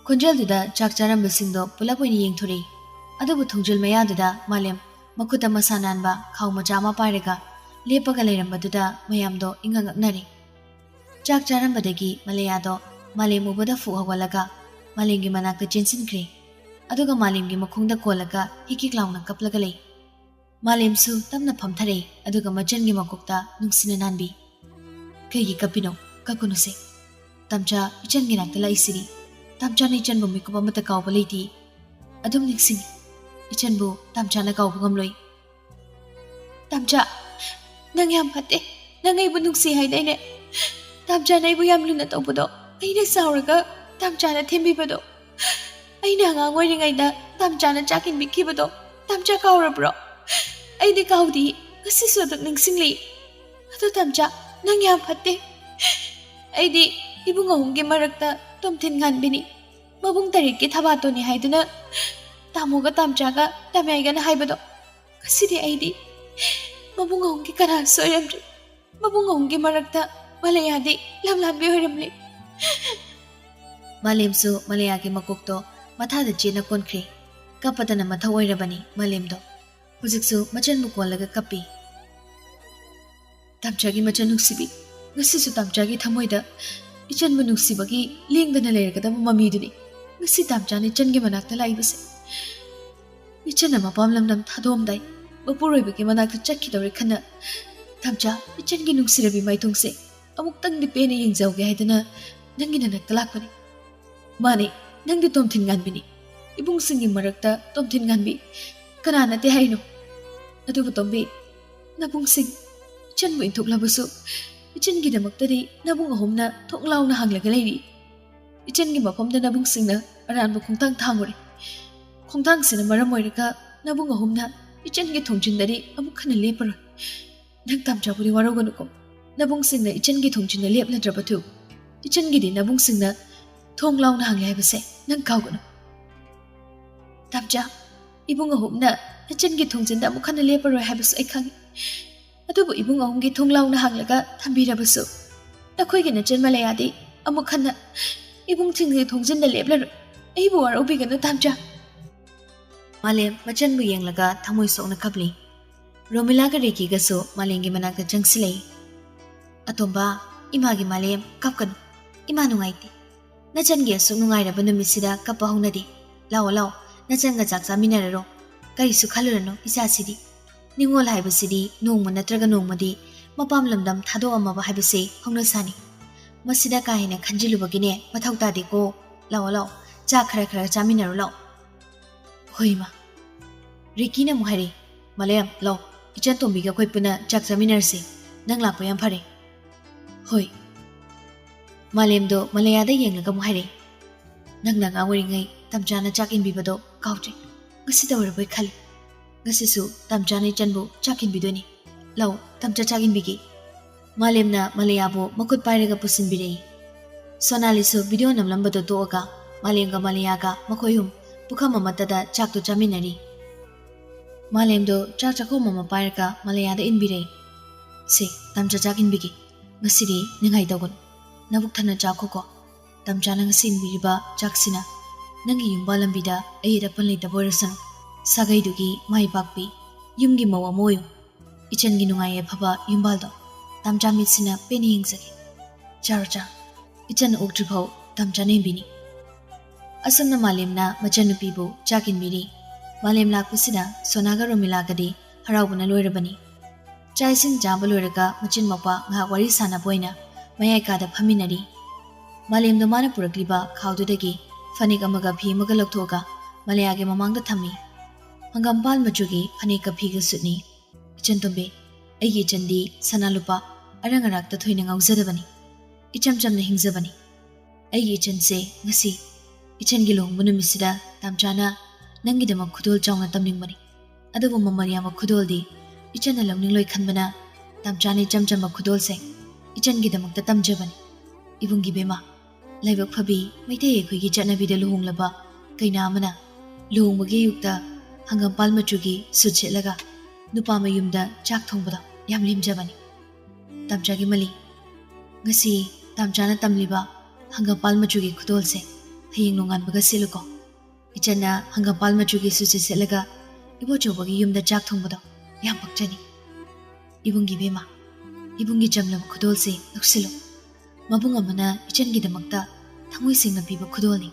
ꯈꯣꯟꯖꯦꯜꯗꯨꯗ ꯆꯥꯛ ꯆꯥꯔꯝꯕꯁꯤꯡꯗꯣ ꯄꯨꯂꯞ ꯑꯣꯏꯅ ꯌꯦꯡꯊꯣꯔꯛꯏ꯫ ꯑꯗꯨꯕꯨ ꯊꯣꯡꯖꯤꯜ ꯃꯌꯥꯗꯨꯗ ꯃꯥꯂꯦꯝ ꯃꯈꯨꯠꯇ ꯃꯁꯥ ꯅꯥꯟꯕ ꯈꯥꯎ ꯃꯆꯥ ꯑꯃ ꯄꯥꯏꯔꯒ ꯂꯦꯞꯄꯒ ꯂꯩꯔꯝꯕꯗꯨꯗ ꯃꯌꯥꯝꯗꯣ ꯏꯉꯛ ꯉꯛꯅꯔꯦ꯫ ꯆꯥꯛ ꯆꯥꯔꯝꯕꯗꯒꯤ ꯃꯂꯌꯥꯗꯣ ꯃꯥꯂꯦꯝ ꯎꯕꯗ ꯐꯨꯛ ꯍꯧꯒꯠꯂꯒ ꯃꯥꯂꯦꯝꯒꯤ ꯃꯅꯥꯛꯇ ꯆꯦꯟꯁꯤꯟꯈ꯭ꯔꯦ꯫ ꯑꯗꯨꯒ ꯃꯥꯂꯦꯝꯒꯤ ꯃꯈꯣꯡꯗ ꯀꯣꯜꯂꯒ ꯍꯤꯛ ꯍꯤꯛ ꯂꯥꯎꯅ ꯀꯞꯂꯒ ꯂꯩ꯫ ꯃꯥꯂꯦꯝꯁꯨ ꯇꯞꯅ ꯐꯝꯊꯔꯦ, ꯑꯗꯨꯒ ꯃꯆꯟꯒꯤ ꯃꯀꯣꯛꯇ ꯅꯨꯡꯁꯤꯅ ꯅꯥꯟꯕꯤ꯫ "ꯀꯩꯒꯤ ꯀꯞꯄꯤꯅꯣ? ꯀꯞꯀꯅꯨꯁꯦ꯫ ꯇꯥꯝꯆꯥ ꯏꯆꯟꯒꯤ ꯅꯥꯛꯇ ꯂꯥꯛꯏꯁꯤꯗꯤ꯫ ꯇꯥꯝꯆꯥꯅ ꯏꯆꯟꯕꯨ ꯃꯤꯀꯨꯞ ꯑꯃꯠꯇ ꯀꯥꯎꯕ ꯂꯩꯇꯦ꯫ ꯑꯗꯨꯝ ꯅꯤꯡꯁꯤꯡꯉꯤ꯫ ꯏꯆꯟꯕꯨ ꯇꯥꯝꯆꯥꯅ ꯀꯥꯎꯕ ꯉꯝꯂꯣꯏ꯫" "ꯇꯥꯝꯆꯥ, ꯅꯪ ꯌꯥꯝ ꯐꯠꯇꯦ꯫ ꯅꯪ ꯑꯩꯕꯨ ꯅꯨꯡꯁꯤ ꯍꯥꯏꯗꯥꯏꯅꯦ? ꯇꯥꯝꯆꯥꯅ ꯑꯩꯕꯨ ꯌꯥꯝ ꯂꯨꯅ ꯇꯧꯕꯗꯣ, ꯑꯩꯅ ꯆꯥꯎꯔꯒ ꯇꯥꯝꯆꯥꯅ ꯊꯦꯝꯕꯤꯕꯗꯣ, ꯑꯩꯅ ꯑꯉꯥꯡ ꯑꯣꯏꯔꯤꯉꯩꯗ ꯇꯥꯝꯆꯥꯅ ꯆꯥꯛ ꯏꯟꯕꯤꯈꯤꯕꯗꯣ, ꯇꯥꯝꯆꯥ ꯀꯥꯎꯔꯕ꯭ꯔꯣ?" "ꯑꯩꯗꯤ ꯀꯥꯎꯗꯦ, ꯉꯁꯤꯁꯨ ꯑꯗꯨꯝ ꯅꯤꯡꯁꯤꯡꯂꯤ꯫ ꯑꯗꯣ ꯇꯥꯝꯆꯥ, ꯅꯪ ꯌꯥꯝ ꯐꯠꯇꯦ꯫ ꯑꯩꯗꯤ ꯏꯕꯨꯡ ꯑꯍꯨꯝꯒꯤ ꯃꯔꯛꯇ ꯇꯣꯝꯊꯤꯟ ꯉꯥꯟꯕꯤꯅꯤ꯫ ꯃꯕꯨꯡ ꯇꯔꯦꯠꯀꯤ ꯊꯕꯥꯇꯣꯟꯅꯤ ꯍꯥꯏꯗꯨꯅ ꯇꯥꯃꯣꯒ ꯇꯥꯝꯆꯥꯒ ꯇꯥꯃꯌꯥꯏꯒꯅ ꯍꯥꯏꯕꯗꯣ, ꯉꯁꯤꯗꯤ ꯑꯩꯗꯤ ꯃꯕꯨꯡ ꯑꯍꯨꯝꯒꯤ ꯀꯅꯥꯁꯨ ꯑꯣꯏꯔꯝꯗ꯭ꯔꯦ꯫ ꯃꯕꯨꯡ ꯑꯍꯨꯝꯒꯤ ꯃꯔꯛꯇ ꯃꯂꯌꯥꯗꯤ ꯂꯝꯂꯥꯟꯕꯤ ꯑꯣꯏꯔꯝꯂꯦ꯫" ꯃꯥꯂꯦꯝꯁꯨ ꯃꯂꯌꯥꯒꯤ ꯃꯀꯣꯛꯇꯣ ꯃꯊꯥꯗ ꯆꯦꯠꯅ ꯀꯣꯟꯈ꯭ꯔꯦ꯫ ꯀꯞꯄꯗꯅ ꯃꯊꯧ ꯑꯣꯏꯔꯕꯅꯤ ꯃꯥꯂꯦꯝꯗꯣ꯫ ꯍꯧꯖꯤꯛꯁꯨ ꯃꯆꯟꯕꯨ ꯀꯣꯜꯂꯒ ꯀꯞꯄꯤ꯫ "ꯇꯥꯝꯆꯥꯒꯤ ꯃꯆꯟ ꯅꯨꯡꯁꯤꯕꯤ, ꯉꯁꯤꯁꯨ ꯇꯥꯝꯆꯥꯒꯤ ꯊꯃꯣꯏꯗ ꯏꯆꯟꯕꯨ ꯅꯨꯡꯁꯤꯕꯒꯤ ꯂꯦꯡꯗꯅ ꯂꯩꯔꯒꯗꯕ ꯃꯃꯤꯗꯨꯅꯤ ꯉꯁꯤ ꯇꯥꯝꯆꯥꯅ ꯏꯆꯟꯒꯤ ꯃꯅꯥꯛꯇ ꯂꯥꯛꯏꯕꯁꯦ꯫" ꯏꯆꯟꯅ ꯃꯄꯥꯝ ꯂꯝꯗꯝ ꯊꯥꯗꯣꯛꯑꯝꯗꯥꯏ ꯃꯄꯨꯔꯣꯏꯕꯒꯤ ꯃꯅꯥꯛꯇ ꯆꯠꯈꯤꯗꯧꯔꯦ ꯈꯟꯅ, "ꯇꯥꯝꯆꯥ, ꯏꯆꯟꯒꯤ ꯅꯨꯡꯁꯤꯔꯕꯤ ꯃꯥꯏꯊꯣꯡꯁꯦ ꯑꯃꯨꯛꯇꯪꯗꯤ ꯄꯦꯟꯅ ꯌꯦꯡꯖꯍꯧꯒꯦ ꯍꯥꯏꯗꯅ ꯅꯪꯒꯤ ꯅꯅꯥꯛꯇ ꯂꯥꯛꯄꯅꯤ꯫ ꯃꯥꯅꯦ, ꯅꯪꯗꯤ ꯇꯣꯝꯊꯤꯟ ꯉꯥꯟꯕꯤꯅꯤ꯫ ꯏꯕꯨꯡꯁꯤꯡꯒꯤ ꯃꯔꯛꯇ ꯇꯣꯝꯊꯤꯟ ꯉꯥꯟꯕꯤ ꯀꯅꯥ ꯅꯠꯇꯦ ꯍꯥꯏꯅꯣ? ꯑꯗꯨꯕꯨ ꯇꯣꯝꯕꯤ, ꯅꯕꯨꯡꯁꯤꯡ, ꯏꯆꯟꯕꯨ ꯏꯟꯊꯣꯛꯂꯕꯁꯨ ꯏꯆꯟꯒꯤꯗꯃꯛꯇꯗꯤ ꯅꯕꯨꯡ ꯑꯍꯨꯝꯅ ꯊꯣꯡ ꯂꯥꯎꯅ ꯍꯥꯡꯂꯒ ꯂꯩꯔꯤ꯫ ꯏꯆꯟꯒꯤ ꯃꯐꯝꯗ ꯅꯕꯨꯡꯁꯤꯡꯅ ꯑꯔꯥꯟꯕ ꯈꯣꯡꯊꯥꯡ ꯊꯥꯡꯉꯨꯔꯦ꯫ ꯈꯣꯡꯊꯥꯡꯁꯤꯅ ꯃꯔꯝ ꯑꯣꯏꯔꯒ ꯅꯕꯨꯡ ꯑꯍꯨꯝꯅ ꯏꯆꯟꯒꯤ ꯊꯣꯡꯖꯤꯟꯗꯗꯤ ꯑꯃꯨꯛ ꯍꯟꯅ ꯂꯦꯞꯄꯔꯣꯏ꯫ ꯅꯪ ꯇꯥꯝꯆꯥꯕꯨꯗꯤ ꯋꯥꯔꯧꯒꯅꯨꯀꯣ꯫ ꯅꯕꯨꯡꯁꯤꯡꯅ ꯏꯆꯟꯒꯤ ꯊꯣꯡꯖꯤꯟꯗ ꯂꯦꯞꯂꯗ꯭ꯔꯕꯗꯨ, ꯏꯆꯟꯒꯤꯗꯤ ꯅꯕꯨꯡꯁꯤꯡꯅ ꯊꯣꯡ ꯂꯥꯎꯅ ꯍꯥꯡꯂꯦ ꯍꯥꯏꯕꯁꯦ ꯅꯪ ꯀꯥꯎꯒꯅꯨ꯫ ꯇꯥꯝꯆꯥ, ꯏꯕꯨꯡ ꯑꯍꯨꯝꯅ ꯏꯆꯟꯒꯤ ꯊꯣꯡꯖꯤꯟꯗ ꯑꯃꯨꯛ ꯍꯟꯅ ꯂꯦꯞꯄꯔꯣꯏ ꯍꯥꯏꯕꯁꯨ ꯑꯩ ꯈꯪꯏ꯫ ꯑꯗꯨꯕꯨ ꯏꯕꯨꯡ ꯑꯍꯨꯝꯒꯤ ꯊꯣꯡ ꯂꯥꯎꯅ ꯍꯥꯡꯂꯒ ꯊꯝꯕꯤꯔꯕꯁꯨ, ꯅꯈꯣꯏꯒꯤ ꯅꯆꯟ ꯃꯂꯌꯥꯗꯤ ꯑꯃꯨꯛ ꯍꯟꯅ ꯏꯕꯨꯡꯁꯤꯡꯒꯤ ꯊꯣꯡꯖꯤꯟꯗ ꯂꯦꯞꯂꯔꯣꯏ꯫ ꯑꯩꯕꯨ ꯋꯥꯔꯧꯕꯤꯒꯅꯨ ꯇꯥꯝꯆꯥ꯫ ꯃꯥꯂꯦꯝ ꯃꯆꯟꯕꯨ ꯌꯦꯡꯂꯒ ꯊꯃꯣꯏ ꯁꯣꯛꯅ ꯀꯞꯂꯤ꯫ ꯔꯣꯃꯤꯂꯥꯒ ꯔꯤꯀꯤꯒꯁꯨ ꯃꯥꯂꯦꯝꯒꯤ ꯃꯅꯥꯛꯇ ꯆꯪꯁꯤꯜꯂꯛꯏ꯫ "ꯑꯇꯣꯝꯕ, ꯏꯃꯥꯒꯤ ꯃꯥꯂꯦꯝ, ꯀꯞꯀꯅꯨ꯫ ꯏꯃꯥ ꯅꯨꯡꯉꯥꯏꯇꯦ꯫ ꯅꯆꯟꯒꯤ ꯑꯁꯨꯛ ꯅꯨꯡꯉꯥꯏꯔꯕ ꯅꯨꯃꯤꯠꯁꯤꯗ ꯀꯞꯄ ꯍꯧꯅꯗꯦ꯫ ꯂꯥꯛꯑꯣ, ꯂꯥꯛꯑꯣ, ꯅꯆꯟꯒ ꯆꯥꯛ ꯆꯥꯃꯤꯟꯅꯔꯔꯣ꯫ ꯀꯔꯤꯁꯨ ꯈꯜꯂꯨꯔꯅꯨ ꯏꯆꯥꯁꯤꯗꯤ꯫ ꯅꯤꯡꯉꯣꯜ ꯍꯥꯏꯕꯁꯤꯗꯤ ꯅꯣꯡꯃ ꯅꯠꯇ꯭ꯔꯒ ꯅꯣꯡꯃꯗꯤ ꯃꯄꯥꯝ ꯂꯝꯗꯝ ꯊꯥꯗꯣꯛꯑꯝꯃꯕ ꯍꯥꯏꯕꯁꯤ ꯍꯧꯅꯁꯥꯅꯤ꯫ ꯃꯁꯤꯗ ꯀꯥ ꯍꯦꯟꯅ ꯈꯟꯖꯤꯜꯂꯨꯕꯒꯤꯅꯦ ꯃꯊꯧ ꯇꯥꯗꯦꯀꯣ꯫ ꯂꯥꯛꯑꯣ, ꯂꯥꯛꯑꯣ, ꯆꯥꯛ ꯈꯔ ꯈꯔ ꯆꯥꯃꯤꯟꯅꯔꯨ ꯂꯥꯛꯑꯣ꯫" "ꯍꯣꯏ ꯏꯃꯥ꯫" ꯔꯤꯀꯤꯅ ꯑꯃꯨꯛ ꯍꯥꯏꯔꯛꯏ, "ꯃꯥꯂꯦꯝ, ꯂꯥꯛꯑꯣ, ꯏꯆꯟ ꯇꯣꯝꯕꯤꯒ ꯑꯩꯈꯣꯏ ꯄꯨꯟꯅ ꯆꯥꯛ ꯆꯥꯃꯤꯟꯅꯔꯁꯤ꯫ ꯅꯪ ꯂꯥꯛꯄ ꯌꯥꯝ ꯐꯔꯦ꯫" "ꯍꯣꯏ꯫" ꯃꯥꯂꯦꯝꯗꯣ ꯃꯥꯂꯌꯥꯗ ꯌꯦꯡꯂꯒ ꯑꯃꯨꯛ ꯍꯥꯏꯔꯛꯏ, "ꯅꯪꯅ ꯑꯉꯥꯡ ꯑꯣꯏꯔꯤꯉꯩ ꯇꯥꯝꯆꯥꯅ ꯆꯥꯛ ꯏꯟꯕꯤꯕꯗꯣ ꯀꯥꯎꯗ꯭ꯔꯤ꯫ ꯉꯁꯤꯇ ꯑꯣꯏꯔꯕꯣꯏ ꯈꯜꯂꯤ꯫ ꯉꯁꯤꯁꯨ ꯇꯥꯝꯆꯥꯅ ꯏꯆꯟꯕꯨ ꯆꯥꯛ ꯏꯟꯕꯤꯗꯣꯏꯅꯤ꯫ ꯂꯥꯛꯑꯣ, ꯇꯥꯝꯆꯥ ꯆꯥꯛ ꯏꯟꯕꯤꯒꯦ꯫" ꯃꯥꯂꯦꯝꯅ ꯃꯥꯂꯌꯥꯕꯨ ꯃꯈꯨꯠ ꯄꯥꯏꯔꯒ ꯄꯨꯁꯤꯟꯕꯤꯔꯛꯏ꯫ ꯁꯣꯅꯥꯂꯤꯁꯨ ꯚꯤꯗꯤꯑꯣ ꯅꯝꯂꯝꯕꯗꯨ ꯇꯣꯛꯑꯒ ꯃꯥꯂꯦꯝꯒ ꯃꯥꯂꯌꯥꯒ ꯃꯈꯣꯏ ꯑꯍꯨꯝ ꯄꯨꯈꯝ ꯑꯃꯠꯇꯗ ꯆꯥꯛꯇꯨ ꯆꯥꯃꯤꯟꯅꯔꯤ꯫ ꯃꯥꯂꯦꯝꯗꯣ ꯆꯥꯛ ꯆꯥꯛꯈꯣꯝ ꯑꯃ ꯄꯥꯏꯔꯒ ꯃꯥꯂꯌꯥꯗ ꯏꯟꯕꯤꯔꯛꯏ꯫ "ꯁꯦ, ꯇꯥꯝꯆꯥ ꯆꯥꯛ ꯏꯟꯕꯤꯒꯦ꯫ ꯉꯁꯤꯗꯤ ꯅꯤꯡꯉꯥꯏ ꯇꯧꯒꯅꯨ꯫ ꯅꯕꯨꯛ ꯊꯟꯅ ꯆꯥꯈꯣꯀꯣ꯫ ꯇꯥꯝꯆꯥꯅ ꯉꯁꯤ ꯏꯟꯕꯤꯔꯤꯕ ꯆꯥꯛꯁꯤꯅ ꯅꯪꯒꯤ ꯌꯨꯝꯕꯥꯜ ꯂꯝꯕꯤꯗ ꯑꯌꯦꯠ ꯑꯄꯟ ꯂꯩꯇꯕ ꯑꯣꯏꯔꯁꯅꯨ꯫ ꯁꯥꯒꯩꯗꯨꯒꯤ ꯃꯥꯏ ꯄꯥꯛꯄꯤ, ꯌꯨꯝꯒꯤ ꯃꯧ ꯑꯃ ꯑꯣꯏꯌꯨ꯫ ꯏꯆꯟꯒꯤ ꯅꯨꯡꯉꯥꯏ ꯌꯥꯏꯐꯕ ꯌꯨꯝꯕꯥꯜꯗꯣ ꯇꯥꯝꯆꯥ ꯃꯤꯠꯁꯤꯅ ꯄꯦꯟꯅ ꯌꯦꯡꯖꯒꯦ꯫ ꯆꯥꯔꯣ, ꯆꯥꯔꯣ꯫ ꯏꯆꯟ ꯑꯣꯛꯇ꯭ꯔꯤꯐꯥꯎ ꯇꯥꯝꯆꯥꯅ ꯏꯟꯕꯤꯅꯤ꯫" ꯑꯁꯨꯝꯅ ꯃꯥꯂꯦꯝꯅ ꯃꯆꯟꯅꯨꯄꯤꯕꯨ ꯆꯥꯛ ꯏꯟꯕꯤꯔꯤ꯫ ꯃꯥꯂꯦꯝ ꯂꯥꯛꯄꯁꯤꯗ ꯁꯣꯅꯥꯒ ꯔꯣꯃꯤꯂꯥꯒꯗꯤ ꯍꯔꯥꯎꯕꯅ ꯂꯣꯏꯔꯕꯅꯤ꯫ ꯆꯥꯛ ꯏꯁꯤꯡ ꯆꯥꯕ ꯂꯣꯏꯔꯒ ꯃꯆꯤꯟ ꯃꯧꯄꯥ ꯉꯥꯏꯍꯥꯛ ꯋꯥꯔꯤ ꯁꯥꯟꯅꯕ ꯑꯣꯏꯅ ꯃꯌꯥꯏ ꯀꯥꯗ ꯐꯝꯃꯤꯟꯅꯔꯤ꯫ ꯃꯥꯂꯦꯝꯗ ꯃꯥꯅ ꯄꯨꯔꯛꯂꯤꯕ ꯈꯥꯎꯗꯨꯗꯒꯤ ꯐꯅꯦꯛ ꯑꯃꯒ ꯐꯤ ꯑꯃꯒ ꯂꯧꯊꯣꯛꯑꯒ ꯃꯂꯌꯥꯒꯤ ꯃꯃꯥꯡꯗ ꯊꯝꯃꯤ꯫ ꯍꯪꯒꯥꯝꯄꯥꯜ ꯃꯆꯨꯒꯤ ꯐꯅꯦꯛꯀ ꯐꯤꯒ ꯁꯨꯠꯅꯤ꯫ "ꯏꯆꯟ ꯇꯣꯝꯕꯤ, ꯑꯩꯒꯤ ꯏꯆꯟꯗꯤ ꯁꯅꯥ ꯂꯨꯄꯥ ꯑꯔꯪ ꯑꯔꯥꯛꯇ ꯊꯣꯏꯅ ꯉꯥꯎꯖꯗꯕꯅꯤ꯫ ꯏꯆꯝ ꯆꯝꯅ ꯍꯤꯡꯖꯕꯅꯤ꯫ ꯑꯩꯒꯤ ꯏꯆꯟꯁꯦ ꯉꯁꯤ ꯏꯆꯟꯒꯤ ꯂꯨꯍꯣꯡꯕ ꯅꯨꯃꯤꯠꯁꯤꯗ ꯇꯥꯝꯆꯥꯅ ꯅꯪꯒꯤꯗꯃꯛ ꯈꯨꯗꯣꯜ ꯆꯥꯎꯅ ꯇꯝꯅꯤꯡꯕꯅꯤ꯫ ꯑꯗꯨꯕꯨ ꯃꯃꯜ ꯌꯥꯝꯕ ꯈꯨꯗꯣꯜꯗꯤ ꯏꯆꯟꯅ ꯂꯧꯅꯤꯡꯂꯣꯏ ꯈꯟꯕꯅ ꯇꯥꯝꯆꯥꯅ ꯏꯆꯝ ꯆꯝꯕ ꯈꯨꯗꯣꯜꯁꯦ ꯏꯆꯟꯒꯤꯗꯃꯛꯇ ꯇꯝꯖꯕꯅꯤ꯫ ꯏꯕꯨꯡꯒꯤ ꯕꯦꯝꯃ, ꯂꯥꯏꯕꯛ ꯐꯕꯤ ꯃꯩꯇꯩ ꯑꯩꯈꯣꯏꯒꯤ ꯆꯠꯅꯕꯤꯗ ꯂꯨꯍꯣꯡꯂꯕ ꯀꯩꯅꯥ ꯑꯃꯅ ꯂꯨꯍꯣꯡꯕꯒꯤ ꯑꯌꯨꯛꯇ ꯍꯪꯒꯥꯝꯄꯥꯜ ꯃꯆꯨꯒꯤ ꯁꯨꯠ ꯁꯦꯠꯂꯒ ꯅꯨꯄꯥ ꯃꯌꯨꯝꯗ ꯆꯥꯛ ꯊꯣꯡꯕꯗꯣ ꯌꯥꯝ ꯂꯦꯝꯖꯕꯅꯤ꯫ ꯇꯥꯝꯆꯥꯒꯤ ꯃꯂꯤ, ꯉꯁꯤ ꯇꯥꯝꯆꯥꯅ ꯇꯝꯂꯤꯕ ꯍꯪꯒꯥꯝꯄꯥꯜ ꯃꯆꯨꯒꯤ ꯈꯨꯗꯣꯜꯁꯦ ꯍꯌꯦꯡ ꯅꯣꯡꯉꯥꯟꯕꯒ ꯁꯦꯠꯂꯨꯀꯣ꯫ ꯏꯆꯟꯅ ꯍꯪꯒꯥꯝꯄꯥꯜ ꯃꯆꯨꯒꯤ ꯁꯨꯠꯁꯦ ꯁꯦꯠꯂꯒ ꯏꯕꯣꯆꯧꯕꯒꯤ ꯌꯨꯝꯗ ꯆꯥꯛ ꯊꯣꯡꯕꯗꯣ ꯌꯥꯝ ꯄꯛꯆꯅꯤ꯫ ꯏꯕꯨꯡꯒꯤ ꯕꯦꯝꯃ, ꯏꯕꯨꯡꯒꯤ ꯆꯝꯂꯕ ꯈꯨꯗꯣꯜꯁꯦ ꯂꯧꯁꯤꯜꯂꯨ꯫ ꯃꯕꯨꯡ ꯑꯃꯅ ꯏꯆꯟꯒꯤꯗꯃꯛꯇ ꯊꯃꯣꯏ ꯁꯦꯡꯅ ꯄꯤꯕ ꯈꯨꯗꯣꯜꯅꯤ꯫"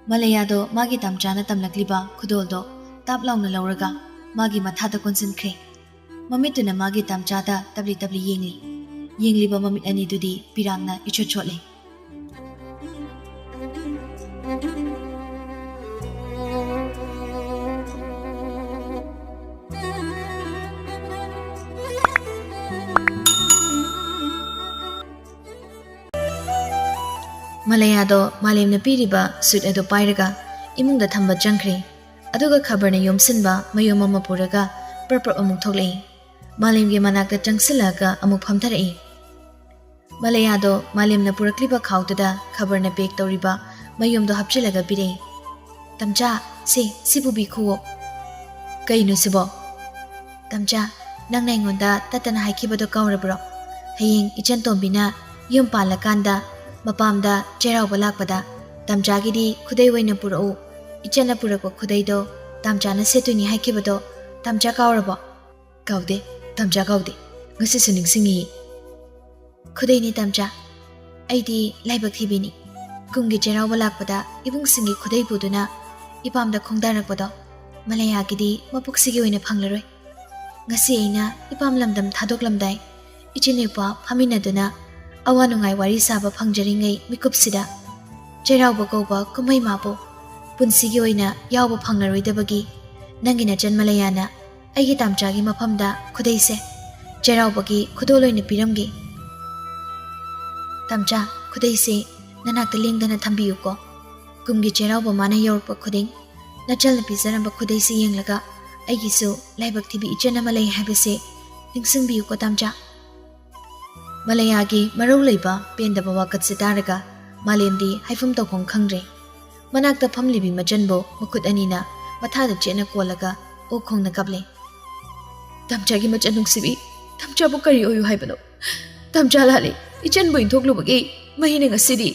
ꯃꯂꯌꯥꯗꯣ ꯃꯥꯒꯤ ꯇꯥꯝꯆꯥꯅ ꯇꯝꯂꯛꯂꯤꯕ ꯈꯨꯗꯣꯜꯗꯣ ꯇꯥꯞ ꯂꯥꯎꯅ ꯂꯧꯔꯒ ꯃꯥꯒꯤ ꯃꯊꯥꯗ ꯀꯣꯟꯁꯤꯟꯈ꯭ꯔꯦ꯫ ꯃꯃꯤꯠꯇꯨꯅ ꯃꯥꯒꯤ ꯇꯥꯝꯆꯥꯗ ꯇꯞꯂꯤ ꯇꯞꯂꯤ ꯌꯦꯡꯂꯤ꯫ ꯌꯦꯡꯂꯤꯕ ꯃꯃꯤꯠ ꯑꯅꯤꯗꯨꯗꯤ ꯄꯤꯔꯥꯡꯅ ꯏꯆꯣꯠ ꯆꯣꯠꯂꯤ꯫ ꯃꯂꯌꯥꯗꯣ ꯃꯥꯂꯦꯝꯅ ꯄꯤꯔꯤꯕ ꯁꯨꯠ ꯑꯗꯨ ꯄꯥꯏꯔꯒ ꯏꯃꯨꯡꯗ ꯊꯝꯕ ꯆꯪꯈ꯭ꯔꯦ꯫ ꯑꯗꯨꯒ ꯈꯕꯔꯅ ꯌꯣꯝꯁꯤꯟꯕ ꯃꯌꯨꯝ ꯑꯃ ꯄꯨꯔꯒ ꯄ꯭ꯔꯞ ꯄ꯭ꯔꯞ ꯑꯃꯨꯛ ꯊꯣꯛꯂꯛꯏ꯫ ꯃꯥꯂꯦꯝꯒꯤ ꯃꯅꯥꯛꯇ ꯆꯪꯁꯤꯜꯂꯛꯑꯒ ꯑꯃꯨꯛ ꯐꯝꯊꯔꯛꯏ꯫ ꯃꯂꯌꯥꯗꯣ ꯃꯥꯂꯦꯝꯅ ꯄꯨꯔꯛꯂꯤꯕ ꯈꯥꯎꯗꯨꯗ ꯈꯕꯔꯅ ꯄꯦꯛ ꯇꯧꯔꯤꯕ ꯃꯌꯨꯝꯗꯣ ꯍꯥꯞꯆꯤꯜꯂꯒ ꯄꯤꯔꯛꯏ꯫ "ꯇꯝꯆꯥ, ꯁꯦ, ꯁꯤ ꯄꯨꯕꯤꯈꯨꯋꯣ꯫" "ꯀꯩꯅꯣ ꯁꯤꯕꯣ?" "ꯇꯝꯆꯥ, ꯅꯪꯅ ꯑꯩꯉꯣꯟꯗ ꯇꯠꯇꯅ ꯍꯥꯏꯈꯤꯕꯗꯣ ꯀꯥꯎꯔꯕ꯭ꯔꯣ? ꯍꯌꯦꯡ ꯏꯆꯟ ꯇꯣꯝꯕꯤꯅ ꯌꯨꯝ ꯄꯥꯜꯂꯀꯥꯟꯗ ꯃꯄꯥꯝꯗ ꯆꯩꯔꯥꯎꯕ ꯂꯥꯛꯄꯗ ꯇꯝꯆꯥꯒꯤꯗꯤ ꯈꯨꯗꯩ ꯑꯣꯏꯅ ꯄꯨꯔꯛꯎ, ꯏꯆꯟꯅ ꯄꯨꯔꯛꯄ ꯈꯨꯗꯩꯗꯣ ꯇꯝꯆꯥꯅ ꯁꯦꯠꯇꯣꯏꯅꯤ ꯍꯥꯏꯈꯤꯕꯗꯣ ꯇꯝꯆꯥ ꯀꯥꯎꯔꯕꯣ?" "ꯀꯥꯎꯗꯦ, ꯇꯝꯆꯥ ꯀꯥꯎꯗꯦ꯫ ꯉꯁꯤꯁꯨ ꯅꯤꯡꯁꯤꯡꯉꯤ꯫" "ꯈꯨꯗꯩꯅꯤ ꯇꯝꯆꯥ꯫ ꯑꯩꯗꯤ ꯂꯥꯏꯕꯛ ꯊꯤꯕꯤꯅꯤ꯫ ꯀꯨꯝꯒꯤ ꯆꯩꯔꯥꯎꯕ ꯂꯥꯛꯄꯗ ꯏꯕꯨꯡꯁꯤꯡꯒꯤ ꯈꯨꯗꯩ ꯄꯨꯗꯨꯅ ꯏꯄꯥꯝꯗ ꯈꯣꯡꯗꯥꯔꯛꯄꯗꯣ ꯃꯂꯌꯥꯒꯤꯗꯤ ꯃꯄꯨꯛꯁꯤꯒꯤ ꯑꯣꯏꯅ ꯐꯪꯂꯔꯣꯏ꯫ ꯉꯁꯤ ꯑꯩꯅ ꯏꯄꯥꯝ ꯂꯝꯗꯝ ꯊꯥꯗꯣꯛꯂꯝꯗꯥꯏ ꯏꯆꯤꯟ ꯏꯄ꯭ꯋꯥ ꯐꯝꯃꯤꯟꯅꯗꯨꯅ ꯑꯋꯥ ꯅꯨꯡꯉꯥꯏ ꯋꯥꯔꯤ ꯁꯥꯕ ꯐꯪꯖꯔꯤꯉꯩ ꯃꯤꯀꯨꯞꯁꯤꯗ ꯆꯩꯔꯥꯎꯕ ꯀꯧꯕ ꯀꯨꯝꯍꯩ ꯃꯥꯄꯨ ꯄꯨꯟꯁꯤꯒꯤ ꯑꯣꯏꯅ ꯌꯥꯎꯕ ꯐꯪꯂꯔꯣꯏꯗꯕꯒꯤ ꯅꯪꯒꯤ ꯅꯆꯟ ꯃꯂꯌꯥꯅ ꯑꯩꯒꯤ ꯇꯥꯝꯆꯥꯒꯤ ꯃꯐꯝꯗ ꯈꯨꯗꯩꯁꯦ ꯆꯩꯔꯥꯎꯕꯒꯤ ꯈꯨꯗꯣꯜ ꯑꯣꯏꯅ ꯄꯤꯔꯝꯒꯦ꯫ ꯇꯥꯝꯆꯥ, ꯈꯨꯗꯩꯁꯦ ꯅꯅꯥꯛꯇ ꯂꯦꯡꯗꯅ ꯊꯝꯕꯤꯌꯨꯀꯣ꯫ ꯀꯨꯝꯒꯤ ꯆꯩꯔꯥꯎꯕ ꯃꯥꯅ ꯌꯧꯔꯛꯄ ꯈꯨꯗꯤꯡ ꯅꯆꯜꯅ ꯄꯤꯖꯔꯝꯕ ꯈꯨꯗꯩꯁꯦ ꯌꯦꯡꯂꯒ ꯑꯩꯒꯤꯁꯨ ꯂꯥꯏꯕꯛ ꯊꯤꯕꯤ ꯏꯆꯟ ꯑꯃ ꯂꯩ ꯍꯥꯏꯕꯁꯦ ꯅꯤꯡꯁꯤꯡꯕꯤꯌꯨꯀꯣ ꯇꯥꯝꯆꯥ꯫ ꯃꯂꯌꯥꯒꯤ ꯃꯔꯧ ꯂꯩꯕ ꯄꯦꯟꯗꯕ ꯋꯥꯀꯠꯁꯦ ꯇꯥꯔꯒ ꯃꯥꯂꯦꯝꯗꯤ ꯍꯥꯏꯐꯝ ꯇꯧꯐꯝ ꯈꯪꯗ꯭ꯔꯦ꯫ ꯃꯅꯥꯛꯇ ꯐꯝꯂꯤꯕꯤ ꯃꯆꯟꯕꯨ ꯃꯈꯨꯠ ꯑꯅꯤꯅ ꯃꯊꯥꯗ ꯆꯦꯠꯅ ꯀꯣꯜꯂꯒ ꯑꯣꯛ ꯈꯣꯡꯅ ꯀꯞꯂꯦ꯫ ꯇꯥꯝꯆꯥꯒꯤ ꯃꯆꯟ ꯅꯨꯡꯁꯤꯕꯤ, ꯇꯥꯝꯆꯥꯕꯨ ꯀꯔꯤ ꯑꯣꯏꯌꯨ ꯍꯥꯏꯕꯅꯣ? ꯇꯥꯝꯆꯥ ꯂꯥꯜꯂꯦ, ꯏꯆꯟꯕꯨ ꯏꯟꯊꯣꯛꯂꯨꯕꯒꯤ ꯃꯍꯩꯅ ꯉꯁꯤꯗꯤ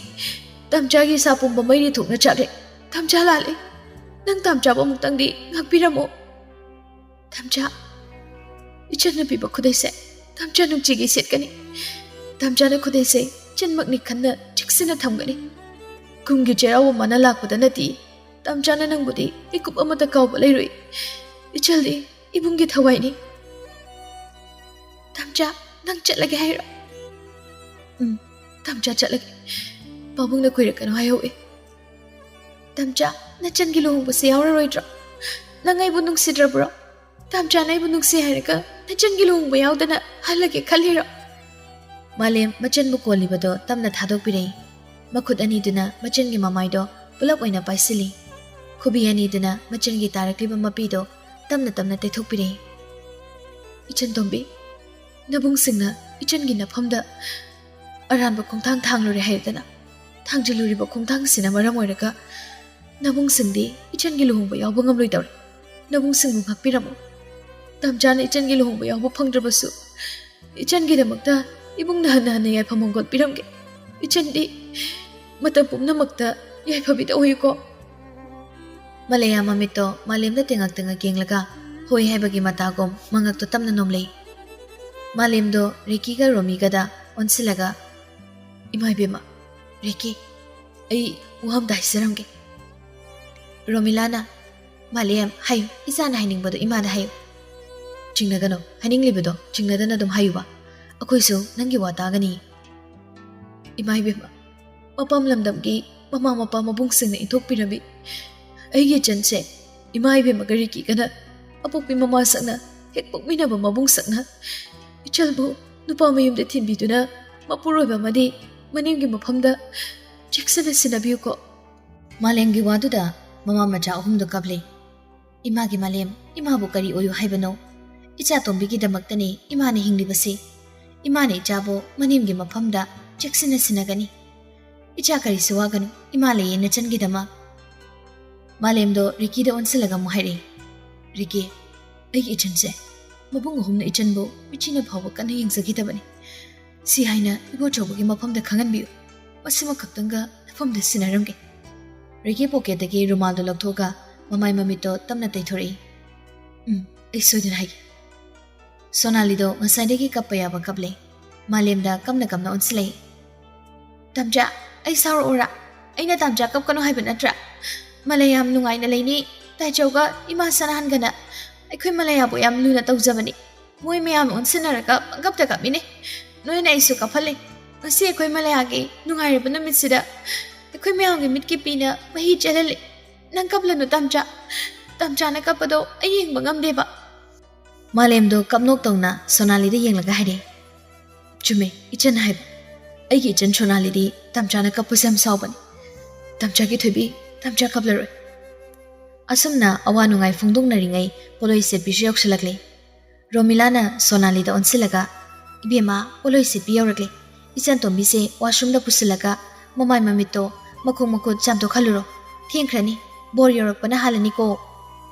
ꯇꯥꯝꯆꯥꯒꯤ ꯏꯁꯥ ꯄꯨꯝꯕ ꯃꯩꯔꯤ ꯊꯣꯛꯅ ꯆꯥꯛꯂꯦ꯫ ꯇꯥꯝꯆꯥ ꯂꯥꯜꯂꯦ, ꯅꯪ ꯇꯥꯝꯆꯥꯕꯨ ꯑꯃꯨꯛꯇꯪꯗꯤ ꯉꯥꯛꯄꯤꯔꯝꯃꯣ꯫ ꯇꯥꯝꯆꯥ, ꯏꯆꯟꯅ ꯄꯤꯕ ꯈꯨꯗꯩꯁꯦ ꯇꯥꯝꯆꯥ ꯅꯨꯡꯇꯤꯒꯤ ꯁꯦꯠꯀꯅꯤ꯫ ꯇꯥꯝꯆꯥꯅ ꯈꯨꯗꯩꯁꯦ ꯏꯆꯟꯃꯛꯅꯤ ꯈꯟꯅ ꯆꯦꯛꯁꯤꯟꯅ ꯊꯝꯒꯅꯤ꯫ ꯀꯨꯝꯒꯤ ꯆꯩꯔꯥꯎꯕ ꯃꯥꯅ ꯂꯥꯛꯄꯗ ꯅꯠꯇꯦ ꯇꯥꯝꯆꯥꯅ ꯅꯪꯕꯨꯗꯤ ꯃꯤꯀꯨꯞ ꯑꯃꯇ ꯀꯥꯎꯕ ꯂꯩꯔꯣꯏ꯫ ꯏꯆꯜꯗꯤ ꯏꯕꯨꯡꯒꯤ ꯊꯋꯥꯏꯅꯤ꯫ ꯇꯥꯝꯆꯥ, ꯅꯪ ꯆꯠꯂꯒꯦ ꯍꯥꯏꯔꯣ? ꯎꯝ, ꯇꯥꯝꯆꯥ ꯆꯠꯂꯒꯦ꯫ ꯄꯥꯕꯨꯡꯅ ꯀꯨꯏꯔꯛꯀꯅꯨ ꯍꯥꯏꯍꯧꯏ꯫ ꯇꯥꯝꯆꯥ, ꯅꯆꯟꯒꯤ ꯂꯨꯍꯣꯡꯕꯁꯦ ꯌꯥꯎꯔꯔꯣꯏꯗ꯭ꯔꯣ? ꯅꯪ ꯑꯩꯕꯨ ꯅꯨꯡꯁꯤꯗ꯭ꯔꯕ꯭ꯔꯣ? ꯇꯥꯝꯆꯥꯅ ꯑꯩꯕꯨ ꯅꯨꯡꯁꯤ ꯍꯥꯏꯔꯒ ꯅꯆꯟꯒꯤ ꯂꯨꯍꯣꯡꯕ ꯌꯥꯎꯗꯅ ꯍꯜꯂꯒꯦ ꯈꯜꯂꯤꯔꯣ? ꯃꯥꯂꯦꯝ ꯃꯆꯟꯕꯨ ꯀꯣꯜꯂꯤꯕꯗꯣ ꯇꯞꯅ ꯊꯥꯗꯣꯛꯄꯤꯔꯛꯏ꯫ ꯃꯈꯨꯠ ꯑꯅꯤꯗꯨꯅ ꯃꯆꯟꯒꯤ ꯃꯃꯥꯏꯗꯣ ꯄꯨꯂꯞ ꯑꯣꯏꯅ ꯄꯥꯏꯁꯤꯜꯂꯤ꯫ ꯈꯨꯕꯤ ꯑꯅꯤꯗꯨꯅ ꯃꯆꯟꯒꯤ ꯇꯥꯔꯛꯂꯤꯕ ꯃꯄꯤꯗꯣ ꯇꯞꯅ ꯇꯞꯅ ꯇꯩꯊꯣꯛꯄꯤꯔꯛꯏ꯫ ꯏꯆꯟ ꯇꯣꯝꯕꯤ, ꯅꯕꯨꯡꯁꯤꯡꯅ ꯏꯆꯟꯒꯤ ꯅꯐꯝꯗ ꯑꯔꯥꯟꯕ ꯈꯣꯡꯊꯥꯡ ꯊꯥꯡꯂꯨꯔꯦ ꯍꯥꯏꯔꯗꯅ ꯊꯥꯡꯖꯤꯜꯂꯨꯔꯤꯕ ꯈꯣꯡꯊꯥꯡꯁꯤꯅ ꯃꯔꯝ ꯑꯣꯏꯔꯒ ꯅꯕꯨꯡꯁꯤꯡꯗꯤ ꯏꯆꯟꯒꯤ ꯂꯨꯍꯣꯡꯕ ꯌꯥꯎꯕ ꯉꯝꯂꯣꯏꯗꯧꯔꯦ꯫ ꯅꯕꯨꯡꯁꯤꯡꯕꯨ ꯉꯥꯛꯄꯤꯔꯝꯃꯨ꯫ ꯇꯥꯝꯆꯥꯅ ꯏꯆꯟꯒꯤ ꯂꯨꯍꯣꯡꯕ ꯌꯥꯎꯕ ꯐꯪꯗ꯭ꯔꯕꯁꯨ ꯏꯆꯟꯒꯤꯗꯃꯛꯇ ꯏꯕꯨꯡꯅ ꯍꯟꯅ ꯍꯟꯅ ꯌꯥꯏꯐ ꯃꯪꯒꯣꯜ ꯄꯤꯔꯝꯒꯦ꯫ ꯏꯆꯟꯗꯤ ꯃꯇꯝ ꯄꯨꯝꯅꯃꯛꯇ ꯌꯥꯏꯐꯕꯤꯗ ꯑꯣꯏꯌꯨꯀꯣ꯫ ꯃꯂꯌꯥ ꯃꯃꯤꯠꯇꯣ ꯃꯥꯂꯦꯝꯗ ꯇꯦꯡꯉꯛ ꯇꯦꯡꯉꯛ ꯌꯦꯡꯂꯒ ꯍꯣꯏ ꯍꯥꯏꯕꯒꯤ ꯃꯇꯥꯒꯨꯝ ꯃꯉꯛꯇꯣ ꯇꯞꯅ ꯅꯣꯝꯂꯛꯏ꯫ ꯃꯥꯂꯦꯝꯗꯣ ꯔꯤꯀꯤꯒ ꯔꯣꯃꯤꯒꯗ ꯑꯣꯟꯁꯤꯜꯂꯒ, "ꯏꯃꯥ ꯏꯕꯦꯝꯃ, ꯔꯤꯀꯤ, ꯑꯩ ꯋꯥ ꯑꯝꯇ ꯍꯥꯏꯖꯔꯝꯒꯦ꯫" ꯔꯣꯃꯤꯂꯥꯅ, "ꯃꯥꯂꯦꯝ, ꯍꯥꯏꯌꯨ, ꯏꯆꯥꯅ ꯍꯥꯏꯅꯤꯡꯕꯗꯣ ꯏꯃꯥꯗ ꯍꯥꯏꯌꯨ꯫" "ꯆꯤꯡꯅꯒꯅꯨ, ꯍꯥꯏꯅꯤꯡꯂꯤꯕꯗꯣ ꯆꯤꯡꯅꯗꯅ ꯑꯗꯨꯝ ꯍꯥꯏꯌꯨꯕ, ꯑꯩꯈꯣꯏꯁꯨ ꯅꯪꯒꯤ ꯋꯥ ꯇꯥꯒꯅꯤ꯫" "ꯏꯃꯥ ꯏꯕꯦꯝꯃ, ꯃꯄꯥꯝ ꯂꯝꯗꯝꯒꯤ ꯃꯃꯥ ꯃꯄꯥ ꯃꯕꯨꯡꯁꯤꯡꯅ ꯏꯟꯊꯣꯛꯄꯤꯔꯝꯃꯤ꯫ ꯑꯩꯒꯤ ꯏꯆꯟꯁꯦ ꯏꯃꯥ ꯏꯕꯦꯝꯃꯒ ꯔꯤꯀꯤꯒꯅ ꯑꯄꯣꯛꯄꯤ ꯃꯃꯥ ꯁꯛꯅ ꯍꯦꯛ ꯄꯣꯛꯃꯤꯟꯅꯕ ꯃꯕꯨꯡ ꯁꯛꯅ ꯏꯆꯜꯕꯨ ꯅꯨꯄꯥ ꯃꯌꯨꯝꯗ ꯊꯤꯟꯕꯤꯗꯨꯅ ꯃꯄꯨꯔꯣꯏꯕ ꯑꯃꯗꯤ ꯃꯅꯦꯝꯒꯤ ꯃꯐꯝꯗ ꯆꯦꯛꯁꯤꯟꯅ ꯁꯤꯟꯅꯕꯤꯌꯨꯀꯣ꯫ ꯃꯥꯂꯦꯝꯒꯤ ꯋꯥꯗꯨꯗ ꯃꯃꯥ ꯃꯆꯥ ꯑꯍꯨꯝꯗꯣ ꯀꯞꯂꯦ꯫ "ꯏꯃꯥꯒꯤ ꯃꯥꯂꯦꯝ, ꯏꯃꯥꯕꯨ ꯀꯔꯤ ꯑꯣꯏꯌꯨ ꯍꯥꯏꯕꯅꯣ? ꯏꯆꯥ ꯇꯣꯝꯕꯤꯒꯤꯗꯃꯛꯇꯅꯤ ꯏꯃꯥꯅ ꯍꯤꯡꯂꯤꯕꯁꯤ꯫ ꯏꯃꯥꯅ ꯏꯆꯥꯕꯨ ꯃꯅꯦꯝꯒꯤ ꯃꯐꯝꯗ ꯆꯦꯛꯁꯤꯟꯅ ꯁꯤꯟꯅꯒꯅꯤ꯫ ꯏꯆꯥ ꯀꯔꯤꯁꯨ ꯋꯥꯒꯅꯨ, ꯏꯃꯥ ꯂꯩꯌꯦ ꯅꯆꯟꯒꯤꯗꯃꯛ꯫" ꯃꯥꯂꯦꯝꯗꯣ ꯔꯤꯀꯤꯗ ꯑꯣꯟꯁꯤꯜꯂꯒ ꯑꯃꯨꯛ ꯍꯥꯏꯔꯛꯏ, "ꯔꯤꯀꯤ, ꯑꯩꯒꯤ ꯏꯆꯟꯁꯦ ꯃꯕꯨꯡ ꯑꯍꯨꯝꯅ ꯏꯆꯟꯕꯨ ꯃꯤꯠꯆꯤꯅ ꯐꯥꯎꯕ ꯀꯟꯅ ꯌꯦꯡꯖꯈꯤꯗꯕꯅꯤ꯫ ꯁꯤ ꯍꯥꯏꯅ ꯏꯕꯣꯆꯧꯕꯒꯤ ꯃꯐꯝꯗ ꯈꯪꯍꯟꯕꯤꯌꯨ꯫ ꯃꯁꯤꯃ ꯈꯛꯇꯪꯒ ꯅꯐꯝꯗ ꯁꯤꯟꯅꯔꯝꯒꯦ꯫" ꯔꯤꯀꯤ ꯄꯣꯀꯦꯠꯇꯒꯤ ꯔꯨꯃꯥꯜꯗꯨ ꯂꯧꯊꯣꯛꯑꯒ ꯃꯃꯥꯏ ꯃꯃꯤꯠꯇꯣ ꯇꯞꯅ ꯇꯩꯊꯣꯔꯛꯏ꯫ "ꯎꯝ, ꯑꯩ ꯁꯣꯏꯗꯅ ꯍꯥꯏꯒꯦ꯫" ꯁꯣꯅꯥꯂꯤꯗꯣ ꯉꯁꯥꯏꯗꯒꯤ ꯀꯞꯄ ꯌꯥꯕ ꯀꯞꯂꯦ꯫ ꯃꯥꯂꯦꯝꯗ ꯀꯝꯅ ꯀꯝꯅ ꯑꯣꯟꯁꯤꯜꯂꯛꯏ꯫ "ꯇꯥꯝꯆꯥ, ꯑꯩ ꯁꯥꯎꯔꯛꯎꯔꯥ? ꯑꯩꯅ ꯇꯥꯝꯆꯥ ꯀꯞꯀꯅꯨ ꯍꯥꯏꯕ ꯅꯠꯇ꯭ꯔꯥ? ꯃꯂꯩ ꯌꯥꯝ ꯅꯨꯡꯉꯥꯏꯅ ꯂꯩꯅꯤ꯫ ꯇꯥꯏꯆꯧꯒ ꯏꯃꯥ ꯁꯅꯥꯍꯟꯒꯅ ꯑꯩꯈꯣꯏ ꯃꯂꯩꯌꯥꯕꯨ ꯌꯥꯝ ꯂꯨꯅ ꯇꯧꯖꯕꯅꯤ꯫ ꯃꯣꯏ ꯃꯌꯥꯝ ꯑꯣꯟꯁꯤꯟꯅꯔꯒ ꯄꯪꯀꯞꯇ ꯀꯞꯃꯤꯅꯦ꯫ ꯅꯣꯏꯅ ꯑꯩꯁꯨ ꯀꯞꯍꯜꯂꯦ꯫ ꯉꯁꯤ ꯑꯩꯈꯣꯏ ꯃꯂꯩꯌꯥꯒꯤ ꯅꯨꯡꯉꯥꯏꯔꯕ ꯅꯨꯃꯤꯠꯁꯤꯗ ꯑꯩꯈꯣꯏ ꯃꯌꯥꯝꯒꯤ ꯃꯤꯠꯀꯤ ꯄꯤꯅ ꯃꯍꯤ ꯆꯦꯜꯍꯜꯂꯦ꯫ ꯅꯪ ꯀꯞꯂꯅꯨ ꯇꯥꯝꯆꯥ꯫ ꯇꯥꯝꯆꯥꯅ ꯀꯞꯄꯗꯣ ꯑꯩ ꯌꯦꯡꯕ ꯉꯝꯗꯦꯕ꯫" ꯃꯥꯂꯦꯝꯗꯣ ꯀꯞꯅꯣꯛ ꯇꯧꯅ ꯁꯣꯅꯥꯂꯤꯗ ꯌꯦꯡꯂꯒ ꯍꯥꯏꯔꯦ, "ꯆꯨꯝꯃꯦ, ꯏꯆꯟ ꯍꯥꯏꯕ꯫ ꯑꯩꯒꯤ ꯏꯆꯟ ꯁꯣꯅꯥꯂꯤꯗꯤ ꯇꯥꯝꯆꯥꯅ ꯀꯞꯄꯁꯦ ꯌꯥꯝ ꯁꯥꯎꯕꯅꯤ꯫ ꯇꯥꯝꯆꯥꯒꯤ ꯊꯣꯏꯕꯤ, ꯇꯥꯝꯆꯥ ꯀꯞꯂꯔꯣꯏ꯫" ꯑꯁꯨꯝꯅ ꯑꯋꯥ ꯅꯨꯡꯉꯥꯏ ꯐꯣꯡꯗꯣꯛꯅꯔꯤꯉꯩ ꯄꯣꯠꯂꯣꯏ ꯁꯦꯠꯄꯤꯁꯨ ꯌꯧꯁꯤꯜꯂꯛꯂꯦ꯫ ꯔꯣꯃꯤꯂꯥꯅ ꯁꯣꯅꯥꯂꯤꯗ ꯑꯣꯟꯁꯤꯜꯂꯒ, "ꯏꯕꯦꯝꯃ, ꯄꯣꯠꯂꯣꯏ ꯁꯦꯠꯄꯤ ꯌꯧꯔꯛꯂꯦ꯫ ꯏꯆꯟ ꯇꯣꯝꯕꯤꯁꯦ ꯋꯥꯁꯔꯨꯝꯗ ꯄꯨꯁꯤꯜꯂꯒ ꯃꯃꯥꯏ ꯃꯃꯤꯠꯇꯣ ꯃꯈꯣꯡ ꯃꯈꯨꯠ ꯆꯥꯝꯊꯣꯛꯍꯜꯂꯨꯔꯣ꯫ ꯊꯦꯡꯈ꯭ꯔꯅꯤ, ꯕꯣꯔ ꯌꯧꯔꯛꯄꯅ ꯍꯥꯜꯂꯅꯤꯀꯣ꯫"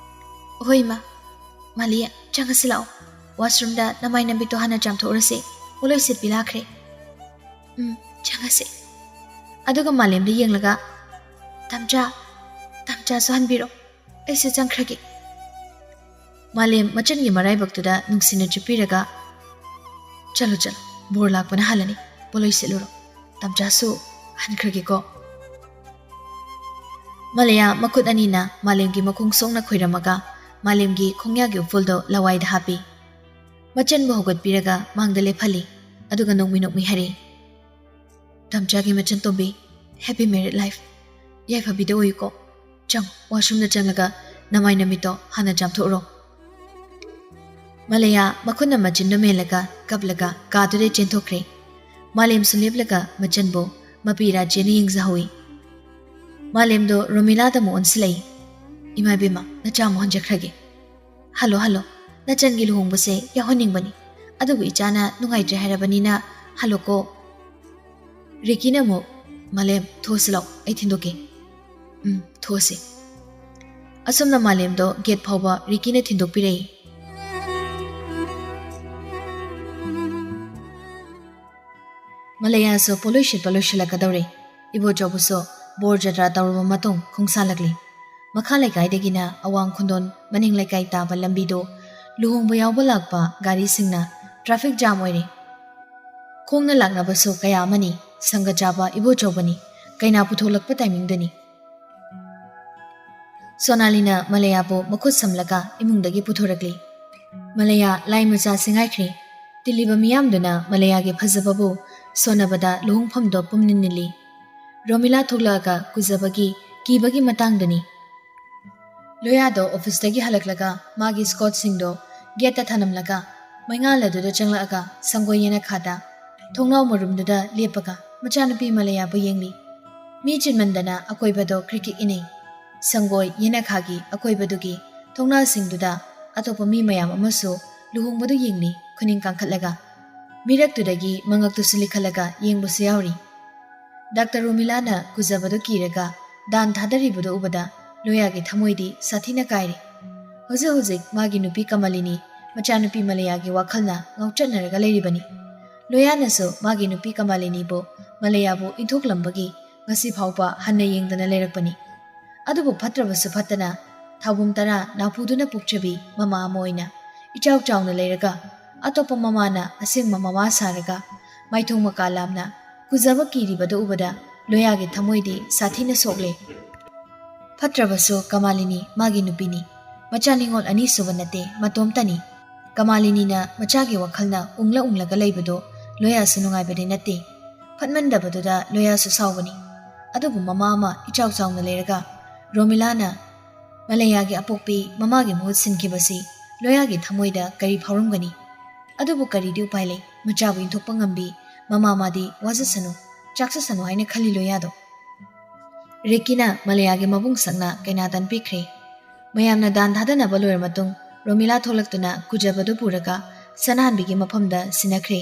"ꯍꯣꯏ ꯏꯃꯥ꯫ ꯃꯥꯂꯤꯌꯥ, ꯆꯪꯉꯁꯤ ꯂꯥꯛꯑꯣ꯫ ꯋꯥꯁꯔꯨꯝꯗ ꯅꯃꯥꯏ ꯅꯃꯤꯠꯇꯣ ꯍꯥꯟꯅ ꯆꯥꯝꯊꯣꯛꯎꯔꯁꯤ꯫ ꯄꯣꯠꯂꯣꯏ ꯁꯦꯠꯄꯤ ꯂꯥꯛꯈ꯭ꯔꯦ꯫" "ꯎꯝ, ꯆꯪꯉꯁꯤ꯫" ꯑꯗꯨꯒ ꯃꯥꯂꯦꯝꯗ ꯌꯦꯡꯂꯒ, "ꯇꯥꯝꯆꯥ, ꯇꯥꯝꯆꯥꯁꯨ ꯍꯟꯕꯤꯔꯣ꯫ ꯑꯩꯁꯨ ꯆꯪꯈ꯭ꯔꯒꯦ꯫" ꯃꯥꯂꯦꯝ ꯃꯆꯟꯒꯤ ꯃꯔꯥꯏꯕꯛꯇꯨꯗ ꯅꯨꯡꯁꯤꯅ ꯆꯨꯞꯄꯤꯔꯒ, "ꯆꯠꯂꯣ, ꯆꯠꯂꯣ, ꯕꯣꯔ ꯂꯥꯛꯄꯅ ꯍꯥꯜꯂꯅꯤ꯫ ꯄꯣꯠꯂꯣꯏ ꯁꯦꯠꯂꯨꯔꯣ꯫ ꯇꯥꯝꯆꯥꯁꯨ ꯍꯟꯈ꯭ꯔꯒꯦꯀꯣ꯫" ꯃꯥꯂꯦꯌꯥ ꯃꯈꯨꯠ ꯑꯅꯤꯅ ꯃꯥꯂꯦꯝꯒꯤ ꯃꯈꯣꯡ ꯁꯣꯛꯅ ꯈꯣꯏꯔꯝꯃꯒ ꯃꯥꯂꯦꯝꯒꯤ ꯈꯣꯡꯌꯥꯒꯤ ꯎꯐꯨꯜꯗꯣ ꯂꯋꯥꯏꯗ ꯍꯥꯞꯄꯤ꯫ ꯃꯆꯟꯕꯨ ꯍꯧꯒꯠꯄꯤꯔꯒ ꯃꯥꯡꯗ ꯂꯦꯞꯍꯜꯂꯤ꯫ ꯑꯗꯨꯒ ꯅꯣꯛꯃꯤ ꯅꯣꯛꯃꯤ ꯍꯥꯏꯔꯛꯏ, "ꯇꯥꯝꯆꯥꯒꯤ ꯃꯆꯟ ꯇꯣꯝꯕꯤ, happy married life꯫ ꯌꯥꯏꯐꯕꯤꯗ ꯑꯣꯏꯌꯨꯀꯣ꯫" ꯆꯪ, ꯋꯥꯁꯔꯨꯝꯗ ꯆꯪꯂꯒ ꯅꯃꯥꯏ ꯅꯃꯤꯠꯇꯣ ꯍꯥꯟꯅ ꯆꯥꯝꯊꯣꯛꯎꯔꯣ꯫ ꯃꯂꯌꯥ ꯃꯈꯨꯠꯅ ꯃꯆꯤꯟꯗꯣ ꯃꯦꯜꯂꯒ ꯀꯞꯂꯒ ꯀꯥꯗꯨꯗꯩ ꯆꯦꯟꯊꯣꯛꯈ꯭ꯔꯦ꯫ ꯃꯥꯂꯦꯝꯁꯨ ꯂꯦꯞꯂꯒ ꯃꯆꯟꯕꯨ ꯃꯄꯤ ꯔꯥꯖꯦꯅ ꯌꯦꯡꯖꯍꯧꯏ꯫ ꯃꯥꯂꯦꯝꯗꯣ ꯔꯣꯃꯤꯂꯥꯗ ꯑꯃꯨꯛ ꯑꯣꯟꯁꯤꯜꯂꯛꯏ꯫ "ꯏꯃꯥ ꯏꯕꯦꯝꯃ, ꯅꯆꯥ ꯑꯃꯨꯛ ꯍꯟꯖꯈ꯭ꯔꯒꯦ꯫ Hello, hello, ꯅꯆꯟꯒꯤ ꯂꯨꯍꯣꯡꯕꯁꯦ ꯌꯥꯎꯍꯟꯅꯤꯡꯕꯅꯤ꯫ ꯑꯗꯨꯕꯨ ꯏꯆꯥꯅ ꯅꯨꯡꯉꯥꯏꯇ꯭ꯔꯦ ꯍꯥꯏꯔꯕꯅꯤꯅ ꯍꯜꯂꯣꯀꯣ꯫" ꯔꯤꯀꯤꯅ ꯑꯃꯨꯛ, "ꯃꯥꯂꯦꯝ, ꯊꯣꯛꯑꯁꯤ ꯂꯥꯛꯑꯣ, ꯑꯩ ꯊꯤꯟꯗꯣꯛꯀꯦ꯫" "ꯎꯝ, ꯊꯣꯛꯑꯁꯤ꯫" ꯑꯁꯨꯝꯅ ꯃꯥꯂꯦꯝꯗꯣ ꯒꯦꯠ ꯐꯥꯎꯕ ꯔꯤꯀꯤꯅ ꯊꯤꯟꯗꯣꯛꯄꯤꯔꯛꯏ꯫ ꯃꯂꯌꯥꯁꯨ ꯄꯣꯠꯂꯣꯏ ꯁꯤꯠꯄ ꯂꯣꯏꯁꯤꯜꯂꯛꯀꯗꯧꯔꯦ꯫ ꯏꯕꯣꯆꯧꯕꯨꯁꯨ ꯕꯣꯔ ꯖꯇ꯭ꯔꯥ ꯇꯧꯔꯕ ꯃꯇꯨꯡ ꯈꯣꯡꯁꯥꯜꯂꯛꯂꯤ꯫ ꯃꯈꯥ ꯂꯩꯀꯥꯏꯗꯒꯤꯅ ꯑꯋꯥꯡ ꯈꯨꯟꯗꯣꯟ ꯃꯅꯤꯡ ꯂꯩꯀꯥꯏ ꯇꯥꯕ ꯂꯝꯕꯤꯗꯨ ꯂꯨꯍꯣꯡꯕ ꯌꯥꯎꯕ ꯂꯥꯛꯄ ꯒꯥꯔꯤꯁꯤꯡꯅ ꯇ꯭ꯔꯥꯐꯤꯛ ꯖꯥꯝ ꯑꯣꯏꯔꯦ꯫ ꯈꯣꯡꯅ ꯂꯥꯛꯅꯕꯁꯨ ꯀꯌꯥ ꯑꯃꯅꯤ꯫ ꯁꯪꯒ ꯆꯥꯕ ꯏꯕꯣꯆꯧꯕꯅꯤ꯫ ꯀꯩꯅꯥ ꯄꯨꯊꯣꯛꯂꯛꯄ ꯇꯥꯏꯃꯤꯡꯗꯨꯅꯤ꯫ ꯁꯣꯅꯥꯂꯤꯅ ꯃꯂꯌꯥꯕꯨ ꯃꯈꯨꯠ ꯁꯝꯂꯒ ꯏꯃꯨꯡꯗꯒꯤ ꯄꯨꯊꯣꯔꯛꯂꯤ꯫ ꯃꯂꯌꯥ ꯂꯥꯏ ꯃꯆꯥ ꯁꯦꯡꯒꯥꯏꯈ꯭ꯔꯦ꯫ ꯇꯤꯜꯂꯤꯕ ꯃꯤꯌꯥꯝꯗꯨꯅ ꯃꯂꯌꯥꯒꯤ ꯐꯖꯕꯕꯨ ꯁꯣꯟꯅꯕꯗ ꯂꯨꯍꯣꯡꯐꯝꯗꯣ ꯄꯨꯝꯅꯤꯟ ꯅꯤꯜꯂꯤ꯫ ꯔꯣꯃꯤꯂꯥ ꯊꯣꯛꯂꯛꯑꯒ ꯀꯨꯖꯕꯒꯤ ꯀꯤꯕꯒꯤ ꯃꯇꯥꯡꯗꯅꯤ꯫ ꯂꯣꯌꯥꯗꯣ ꯑꯣꯐꯤꯁꯇꯒꯤ ꯍꯜꯂꯛꯂꯒ ꯃꯥꯒꯤ ꯁ꯭ꯀꯣꯠꯁꯤꯡꯗꯣ ꯒꯦꯠꯇ ꯊꯅꯝꯂꯒ ꯃꯩꯉꯥꯜ ꯑꯗꯨꯗ ꯆꯪꯂꯛꯑꯒ ꯁꯪꯒꯣꯏ ꯌꯦꯅꯈꯥꯗ ꯊꯣꯡꯅꯥꯎ ꯃꯔꯨꯝꯗꯨꯗ ꯂꯦꯞꯄꯒ ꯃꯆꯥꯅꯨꯄꯤ ꯃꯂꯌꯥꯕꯨ ꯌꯦꯡꯂꯤ꯫ ꯃꯤ ꯆꯤꯟꯃꯟꯗꯅ ꯑꯀꯣꯏꯕꯗꯣ ꯀ꯭ꯔꯤꯛ ꯀ꯭ꯔꯤꯛ ꯏꯅꯩ꯫ ꯁꯪꯒꯣꯏ ꯌꯦꯅꯈꯥꯒꯤ ꯑꯀꯣꯏꯕꯗꯨꯒꯤ ꯊꯣꯡꯅꯥꯁꯤꯡꯗꯨꯗ ꯑꯇꯣꯞꯄ ꯃꯤ ꯃꯌꯥꯝ ꯑꯃꯁꯨ ꯂꯨꯍꯣꯡꯕꯗꯨ ꯌꯦꯡꯂꯤ, ꯈꯨꯅꯤꯡ ꯀꯥꯡꯈꯠꯂꯒ꯫ ꯃꯤꯔꯛꯇꯨꯗꯒꯤ ꯃꯉꯛꯇꯨꯁꯨ ꯂꯤꯈꯠꯂꯒ ꯌꯦꯡꯕꯁꯨ ꯌꯥꯎꯔꯤ꯫ ꯗꯥꯛꯇꯔ ꯔꯣꯃꯤꯂꯥꯅ ꯀꯨꯖꯕꯗꯨ ꯀꯤꯔꯒ ꯗꯥꯟ ꯊꯥꯗꯔꯤꯕꯗꯨ ꯎꯕꯗ ꯂꯣꯌꯥꯒꯤ ꯊꯃꯣꯏꯗꯤ ꯁꯥꯊꯤꯅ ꯀꯥꯏꯔꯦ꯫ ꯍꯧꯖꯤꯛ ꯍꯧꯖꯤꯛ ꯃꯥꯒꯤ ꯅꯨꯄꯤ ꯀꯃꯂꯤꯅꯤ ꯃꯆꯥꯅꯨꯄꯤ ꯃꯂꯌꯥꯒꯤ ꯋꯥꯈꯜꯅ ꯉꯥꯎꯆꯠꯅꯔꯒ ꯂꯩꯔꯤꯕꯅꯤ꯫ ꯂꯣꯌꯥꯅꯁꯨ ꯃꯥꯒꯤ ꯅꯨꯄꯤ ꯀꯃꯂꯤꯅꯤꯕꯨ, ꯃꯂꯌꯥꯕꯨ ꯏꯟꯊꯣꯛꯂꯝꯕꯒꯤ ꯉꯁꯤ ꯐꯥꯎꯕ ꯍꯟꯅ ꯌꯦꯡꯗꯅ ꯂꯩꯔꯛꯄꯅꯤ꯫ ꯑꯗꯨꯕꯨ ꯐꯠꯇ꯭ꯔꯕꯁꯨ ꯐꯠꯇꯅ, ꯊꯥꯎꯕꯨꯝ ꯇꯔꯥ ꯅꯥꯐꯨꯗꯨꯅ ꯄꯣꯛꯆꯕꯤ ꯃꯃꯥ ꯑꯃ ꯑꯣꯏꯅ ꯏꯆꯥꯎ ꯆꯥꯎꯅ ꯂꯩꯔꯒ, ꯑꯇꯣꯞꯄ ꯃꯃꯥꯅ ꯑꯁꯦꯡꯕ ꯃꯃꯥ ꯁꯥꯔꯒ, ꯃꯥꯏꯊꯣꯡ ꯃꯀꯥ ꯂꯥꯝꯅ ꯀꯨꯖꯕ ꯀꯤꯔꯤꯕꯗꯨ ꯎꯕꯗ ꯂꯣꯌꯥꯒꯤ ꯊꯃꯣꯏꯗꯤ ꯁꯥꯊꯤꯅ ꯁꯣꯛꯂꯦ꯫ ꯐꯠꯇ꯭ꯔꯕꯁꯨ ꯀꯃꯥꯂꯤꯅꯤ ꯃꯥꯒꯤ ꯅꯨꯄꯤꯅꯤ꯫ ꯃꯆꯥ ꯅꯤꯉꯣꯜ ꯑꯅꯤꯁꯨꯕ ꯅꯠꯇꯦ, ꯃꯇꯣꯝꯇꯅꯤ꯫ ꯀꯃꯥꯂꯤꯅꯤꯅ ꯃꯆꯥꯒꯤ ꯋꯥꯈꯜꯅ ꯎꯪꯂ ꯎꯪꯂꯒ ꯂꯩꯕꯗꯨ ꯂꯣꯌꯥꯁꯨ ꯅꯨꯡꯉꯥꯏꯕꯗꯤ ꯅꯠꯇꯦ꯫ ꯐꯠꯃꯟꯗꯕꯗꯨꯗ ꯂꯣꯌꯥꯁꯨ ꯁꯥꯎꯕꯅꯤ꯫ ꯑꯗꯨꯕꯨ ꯃꯃꯥ ꯑꯃ ꯏꯆꯥꯎ ꯆꯥꯎꯅ ꯂꯩꯔꯒ ꯔꯣꯃꯤꯂꯥꯅ ꯃꯂꯩꯌꯥꯒꯤ ꯑꯄꯣꯛꯄꯤ ꯃꯃꯥꯒꯤ ꯃꯍꯨꯠ ꯁꯤꯟꯈꯤꯕꯁꯤ ꯂꯣꯌꯥꯒꯤ ꯊꯃꯣꯏꯗ ꯀꯔꯤ ꯐꯥꯎꯔꯝꯒꯅꯤ? ꯑꯗꯨꯕꯨ ꯀꯔꯤꯗꯤ ꯎꯄꯥꯏ ꯂꯩ? ꯃꯆꯥꯕꯨ ꯏꯟꯊꯣꯛꯄ ꯉꯝꯕꯤ ꯃꯃꯥ ꯃꯥꯗꯤ ꯋꯥꯖꯁꯅꯨ, ꯆꯥꯛꯆꯁꯅꯨ ꯍꯥꯏꯅ ꯈꯜꯂꯤ ꯂꯣꯌꯥꯗꯣ꯫ ꯔꯤꯀꯤꯅ ꯃꯂꯩꯌꯥꯒꯤ ꯃꯕꯨꯡ ꯁꯛꯅ ꯀꯩꯅꯥ ꯇꯟ ꯄꯤꯈ꯭ꯔꯦ꯫ ꯃꯌꯥꯝꯅ ꯗꯥꯟ ꯊꯥꯗꯅꯕ ꯂꯣꯏꯔ ꯃꯇꯨꯡ ꯔꯣꯃꯤꯂꯥ ꯊꯣꯛꯂꯛꯇꯨꯅ ꯀꯨꯖꯕꯗꯨ ꯄꯨꯔꯒ ꯁꯅꯥꯍꯟꯕꯤꯒꯤ ꯃꯐꯝꯗ ꯁꯤꯟꯅꯈ꯭ꯔꯦ꯫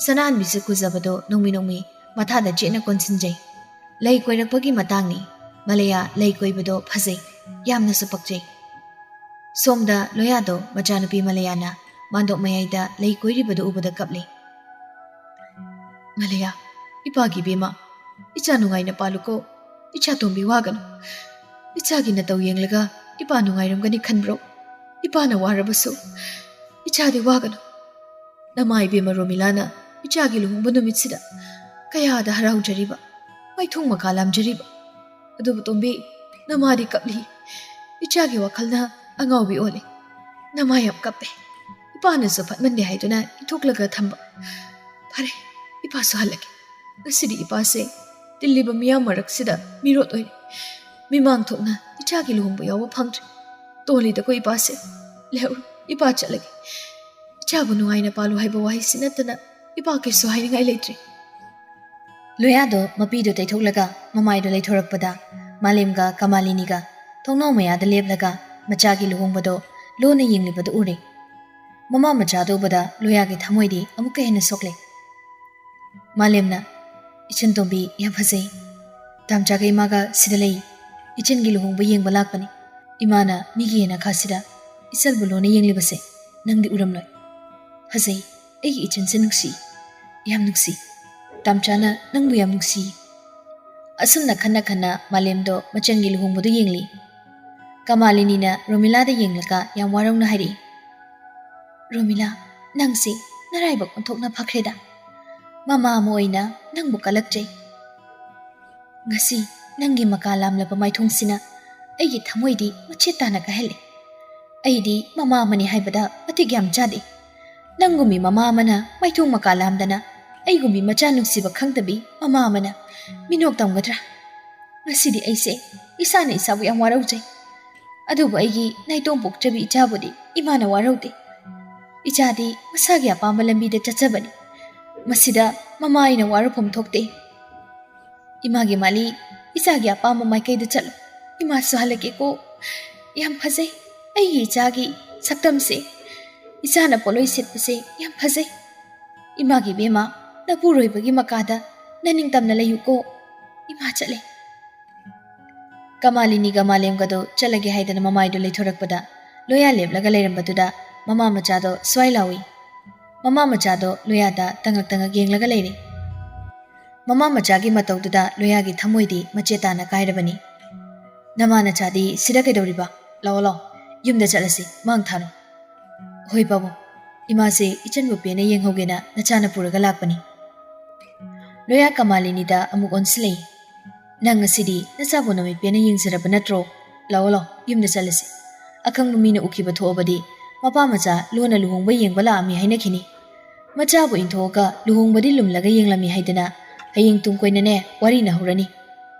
ꯁꯅꯥꯍꯟꯕꯤꯁꯨ ꯀꯨꯖꯕꯗꯨ ꯅꯣꯡꯃꯤ ꯅꯣꯡꯃꯤ ꯃꯊꯥꯗ ꯆꯦꯠꯅ ꯀꯣꯟꯁꯤꯟꯖꯩ꯫ ꯂꯩ ꯀꯣꯏꯔꯛꯄꯒꯤ ꯃꯇꯥꯡꯅꯤ꯫ ꯃꯂꯩꯌꯥ ꯂꯩ ꯀꯣꯏꯕꯗꯣ ꯐꯖꯩ, ꯌꯥꯝꯅꯁꯨ ꯄꯛꯆꯩ꯫ ꯁꯣꯝꯗ ꯂꯣꯌꯥꯗꯣ ꯃꯆꯥꯅꯨꯄꯤ ꯃꯂꯩꯌꯥꯅ ꯃꯥꯟꯗꯣꯞ ꯃꯌꯥꯏꯗ ꯂꯩ ꯀꯣꯏꯔꯤꯕꯗꯨ ꯎꯕꯗ ꯀꯞꯂꯦ꯫ "ꯃꯂꯩꯌꯥ, ꯏꯄꯥꯒꯤ ꯏꯕꯦꯝꯃ, ꯏꯆꯥ ꯅꯨꯡꯉꯥꯏꯅ ꯄꯥꯜꯂꯨꯀꯣ꯫ ꯏꯆꯥ ꯇꯣꯝꯕꯤ ꯋꯥꯒꯅꯨ꯫ ꯏꯆꯥꯒꯤ ꯅꯇꯧ ꯌꯦꯡꯂꯒ ꯏꯄꯥ ꯅꯨꯡꯉꯥꯏꯔꯝꯒꯅꯤ ꯈꯟꯕ꯭ꯔꯣ? ꯏꯄꯥꯅ ꯋꯥꯔꯕꯁꯨ ꯏꯆꯥꯗꯤ ꯋꯥꯒꯅꯨ꯫" ꯅꯃꯥ ꯏꯕꯦꯝꯃ ꯔꯣꯃꯤꯂꯥꯅ ꯏꯆꯥꯒꯤ ꯂꯨꯍꯣꯡꯕ ꯅꯨꯃꯤꯠꯁꯤꯗ ꯀꯌꯥꯗ ꯍꯔꯥꯎꯖꯔꯤꯕ, ꯃꯥꯏꯊꯣꯡ ꯃꯀꯥ ꯂꯥꯝꯖꯔꯤꯕ꯫ ꯑꯗꯨꯕꯨ ꯇꯣꯝꯕꯤ, ꯅꯃꯥꯗꯤ ꯀꯞꯂꯤ꯫ ꯏꯆꯥꯒꯤ ꯋꯥꯈꯜꯅ ꯑꯉꯥꯎꯕꯤ ꯑꯣꯜꯂꯤ꯫ ꯅꯃꯥ ꯌꯥꯝ ꯀꯞꯄꯦ꯫ ꯏꯄꯥꯅꯁꯨ ꯐꯠꯃꯟꯗꯦ ꯍꯥꯏꯗꯨꯅ ꯏꯟꯊꯣꯛꯂꯒ ꯊꯝꯕ꯫ ꯐꯔꯦ, ꯏꯄꯥꯁꯨ ꯍꯜꯂꯒꯦ꯫ ꯉꯁꯤꯗꯤ ꯏꯄꯥꯁꯦ ꯇꯤꯜꯂꯤꯕ ꯃꯤꯌꯥꯝ ꯃꯔꯛꯁꯤꯗ ꯃꯤꯔꯣꯠ ꯑꯣꯏꯔꯦ꯫ ꯃꯤꯃꯥꯡ ꯊꯣꯛꯅ ꯏꯆꯥꯒꯤ ꯂꯨꯍꯣꯡꯕ ꯌꯥꯎꯕ ꯐꯪꯗ꯭ꯔꯦ꯫ ꯇꯣꯜꯂꯤꯗꯀꯣ ꯏꯄꯥꯁꯦ꯫ ꯂꯩꯍꯧꯔꯣ, ꯏꯄꯥ ꯆꯠꯂꯒꯦ꯫ ꯏꯆꯥꯕꯨ ꯅꯨꯡꯉꯥꯏꯅ ꯄꯥꯜꯂꯨ ꯍꯥꯏꯕ ꯋꯥꯍꯩꯁꯤ ꯅꯠꯇꯅ ꯏꯄꯥ ꯀꯩꯁꯨ ꯍꯥꯏꯅꯤꯡꯉꯥꯏ ꯂꯩꯇ꯭ꯔꯦ꯫ ꯂꯣꯌꯥꯗꯣ ꯃꯄꯤꯗꯨ ꯇꯩꯊꯣꯛꯂꯒ ꯃꯃꯥꯏꯗꯨ ꯂꯩꯊꯣꯔꯛꯄꯗ ꯃꯥꯂꯦꯝꯒ ꯀꯃꯥꯂꯤꯅꯤꯒ ꯊꯣꯡꯅꯥꯎ ꯃꯌꯥꯗ ꯂꯦꯞꯂꯒ ꯃꯆꯥꯒꯤ ꯂꯨꯍꯣꯡꯕꯗꯣ ꯂꯣꯟꯅ ꯌꯦꯡꯂꯤꯕꯗꯨ ꯎꯔꯦ꯫ ꯃꯃꯥ ꯃꯆꯥꯗꯨ ꯎꯕꯗ ꯂꯣꯌꯥꯒꯤ ꯊꯃꯣꯏꯗꯤ ꯑꯃꯨꯛꯀ ꯍꯦꯟꯅ ꯁꯣꯛꯂꯦ꯫ ꯃꯥꯂꯦꯝꯅ, "ꯏꯆꯟ ꯇꯣꯝꯕꯤ ꯌꯥꯝ ꯐꯖꯩ꯫ ꯇꯥꯝꯆꯥꯒ ꯏꯃꯥꯒ ꯁꯤꯗ ꯂꯩ꯫ ꯏꯆꯟꯒꯤ ꯂꯨꯍꯣꯡꯕ ꯌꯦꯡꯕ ꯂꯥꯛꯄꯅꯤ꯫ ꯏꯃꯥꯅ ꯃꯤꯒꯤ ꯌꯦꯅꯈꯥꯁꯤꯗ ꯏꯆꯜꯕꯨ ꯂꯣꯟꯅ ꯌꯦꯡꯂꯤꯕꯁꯦ ꯅꯪꯗꯤ ꯎꯔꯝꯂꯣꯏ꯫ ꯐꯖꯩ, ꯑꯩꯒꯤ ꯏꯆꯟꯁꯦ ꯅꯨꯡꯁꯤ, ꯌꯥꯝ ꯅꯨꯡꯁꯤ꯫ ꯇꯥꯝꯆꯥꯅ ꯅꯪꯕꯨ ꯌꯥꯝ ꯅꯨꯡꯁꯤ꯫" ꯑꯁꯨꯝꯅ ꯈꯟꯅ ꯈꯟꯅ ꯃꯥꯂꯦꯝꯗꯣ ꯃꯆꯟꯒꯤ ꯂꯨꯍꯣꯡꯕꯗꯨ ꯌꯦꯡꯂꯤ꯫ ꯀꯃꯥꯂꯤꯅꯤꯅ ꯔꯣꯃꯤꯂꯥꯗ ꯌꯦꯡꯂꯒ ꯌꯥꯝ ꯋꯥꯔꯧꯅ ꯍꯥꯏꯔꯛꯏ, "ꯔꯣꯃꯤꯂꯥ, ꯅꯪꯁꯦ ꯅꯔꯥꯏꯕꯛ ꯑꯣꯟꯊꯣꯛꯅ ꯐꯈ꯭ꯔꯦꯗ꯫ ꯃꯃꯥ ꯑꯃ ꯑꯣꯏꯅ ꯅꯪꯕꯨ ꯀꯜꯂꯛꯆꯩ꯫ ꯉꯁꯤ ꯅꯪꯒꯤ ꯃꯀꯥ ꯂꯥꯝꯂꯕ ꯃꯥꯏꯊꯣꯡꯁꯤꯅ ꯑꯩꯒꯤ ꯊꯃꯣꯏꯗꯤ ꯃꯆꯦꯠ ꯇꯥꯅ ꯀꯥꯏꯍꯜꯂꯦ꯫ ꯑꯩꯗꯤ ꯃꯃꯥ ꯑꯃꯅꯤ ꯍꯥꯏꯕꯗ ꯃꯇꯤꯛ ꯌꯥꯝ ꯆꯥꯗꯦ꯫ ꯅꯪꯒꯨꯝꯕꯤ ꯃꯃꯥ ꯑꯃꯅ ꯃꯥꯏꯊꯣꯡ ꯃꯀꯥ ꯂꯥꯝꯗꯅ ꯑꯩꯒꯨꯝꯕꯤ ꯃꯆꯥ ꯅꯨꯡꯁꯤꯕ ꯈꯪꯗꯕꯤ ꯃꯃꯥ ꯑꯃꯅ ꯃꯤꯅꯣꯛ ꯇꯝꯒꯗ꯭ꯔꯥ?" ꯉꯁꯤꯗꯤ ꯑꯩꯁꯦ ꯏꯁꯥꯅ ꯏꯁꯥꯕꯨ ꯌꯥꯝ ꯋꯥꯔꯧꯖꯩ꯫ ꯑꯗꯨꯕꯨ ꯑꯩꯒꯤ ꯅꯥꯏꯇꯣꯝ ꯄꯣꯛꯆꯕꯤ ꯏꯆꯥꯕꯨꯗꯤ ꯏꯃꯥꯅ ꯋꯥꯔꯧꯗꯦ꯫ ꯏꯆꯥꯗꯤ ꯃꯁꯥꯒꯤ ꯑꯄꯥꯝꯕ ꯂꯝꯕꯤꯗ ꯆꯠꯆꯕꯅꯤ꯫ ꯃꯁꯤꯗ ꯃꯃꯥ ꯑꯩꯅ ꯋꯥꯔꯧꯐꯝ ꯊꯣꯛꯇꯦ꯫ ꯏꯃꯥꯒꯤ ꯃꯥꯂꯤ, ꯏꯆꯥꯒꯤ ꯑꯄꯥꯝꯕ ꯃꯥꯏꯀꯩꯗ ꯆꯠꯂꯨ꯫ ꯏꯃꯥꯁꯨ ꯍꯜꯂꯛꯀꯦꯀꯣ꯫ ꯌꯥꯝ ꯐꯖꯩ꯫ ꯑꯩꯒꯤ ꯏꯆꯥꯒꯤ ꯁꯛꯇꯝꯁꯦ, ꯏꯆꯥꯅ ꯄꯣꯠꯂꯣꯏ ꯁꯦꯠꯄꯁꯦ ꯌꯥꯝ ꯐꯖꯩ꯫ ꯏꯃꯥꯒꯤ ꯏꯕꯦꯝꯃ, ꯅꯄꯨꯔꯣꯏꯕꯒꯤ ꯃꯀꯥꯗ ꯅꯅꯤꯡꯇꯝꯅ ꯂꯩꯌꯨꯀꯣ꯫ ꯏꯃꯥ ꯆꯠꯂꯦ꯫ ꯀꯃꯥꯂꯤꯅꯤꯒ ꯃꯥꯂꯦꯝꯒꯗꯣ ꯆꯠꯂꯒꯦ ꯍꯥꯏꯗꯅ ꯃꯃꯥꯏꯗꯣ ꯂꯩꯊꯣꯔꯛꯄꯗ, ꯂꯣꯌꯥ ꯂꯦꯞꯂꯒ ꯂꯩꯔꯝꯕꯗꯨꯗ ꯃꯃꯥ ꯃꯆꯥꯗꯣ ꯁ꯭ꯋꯥꯏ ꯂꯥꯎꯏ꯫ ꯃꯃꯥ ꯃꯆꯥꯗꯣ ꯂꯣꯌꯥꯗ ꯇꯉꯛ ꯇꯉꯛ ꯌꯦꯡꯂꯒ ꯂꯩꯔꯦ꯫ ꯃꯃꯥ ꯃꯆꯥꯒꯤ ꯃꯇꯧꯗꯨꯗ ꯂꯣꯌꯥꯒꯤ ꯊꯃꯣꯏꯗꯤ ꯃꯆꯦꯠ ꯇꯥꯅ ꯀꯥꯏꯔꯕꯅꯤ꯫ "ꯅꯃꯥ ꯅꯆꯥꯗꯤ ꯁꯤꯗ ꯀꯩꯗꯧꯔꯤꯕ? ꯂꯥꯛꯑꯣ, ꯂꯥꯛꯑꯣ, ꯌꯨꯝꯗ ꯆꯠꯂꯁꯤ, ꯃꯥꯡ ꯊꯥꯔꯣ꯫" "ꯍꯣꯏ ꯄꯥꯕꯨꯡ, ꯏꯃꯥꯁꯦ ꯏꯆꯟꯕꯨ ꯄꯦꯟꯅ ꯌꯦꯡꯍꯧꯒꯦꯅ ꯅꯆꯥꯅ ꯄꯨꯔꯒ ꯂꯥꯛꯄꯅꯤ꯫" ꯂꯣꯌꯥ ꯀꯃꯥꯂꯤꯅꯤꯗ ꯑꯃꯨꯛ ꯑꯣꯟꯁꯤꯜꯂꯛꯏ꯫ "ꯅꯪ ꯉꯁꯤꯗꯤ ꯅꯆꯥꯕꯨ ꯅꯃꯤꯠ ꯄꯦꯟꯅ ꯌꯦꯡꯖꯔꯕ ꯅꯠꯇ꯭ꯔꯣ? ꯂꯥꯛꯑꯣ, ꯂꯥꯛꯑꯣ, ꯌꯨꯝꯗ ꯆꯠꯂꯁꯤ꯫ ꯑꯈꯪꯕ ꯃꯤꯅ ꯎꯈꯤꯕ ꯊꯣꯛꯑꯕꯗꯤ ꯃꯄꯥ ꯃꯆꯥ ꯂꯣꯟꯅ ꯂꯨꯍꯣꯡꯕ ꯌꯦꯡꯕ ꯂꯥꯛꯑꯝꯃꯤ ꯍꯥꯏꯅꯈꯤꯅꯤ꯫ ꯃꯆꯥꯕꯨ ꯏꯟꯊꯣꯛꯑꯒ ꯂꯨꯍꯣꯡꯕꯗꯤ ꯂꯨꯝꯂꯒ ꯌꯦꯡꯂꯝꯃꯤ ꯍꯥꯏꯗꯅ ꯍꯌꯦꯡ ꯇꯨꯡ ꯀꯣꯏꯅꯅꯦ ꯋꯥꯔꯤꯅ ꯍꯧꯔꯅꯤ꯫"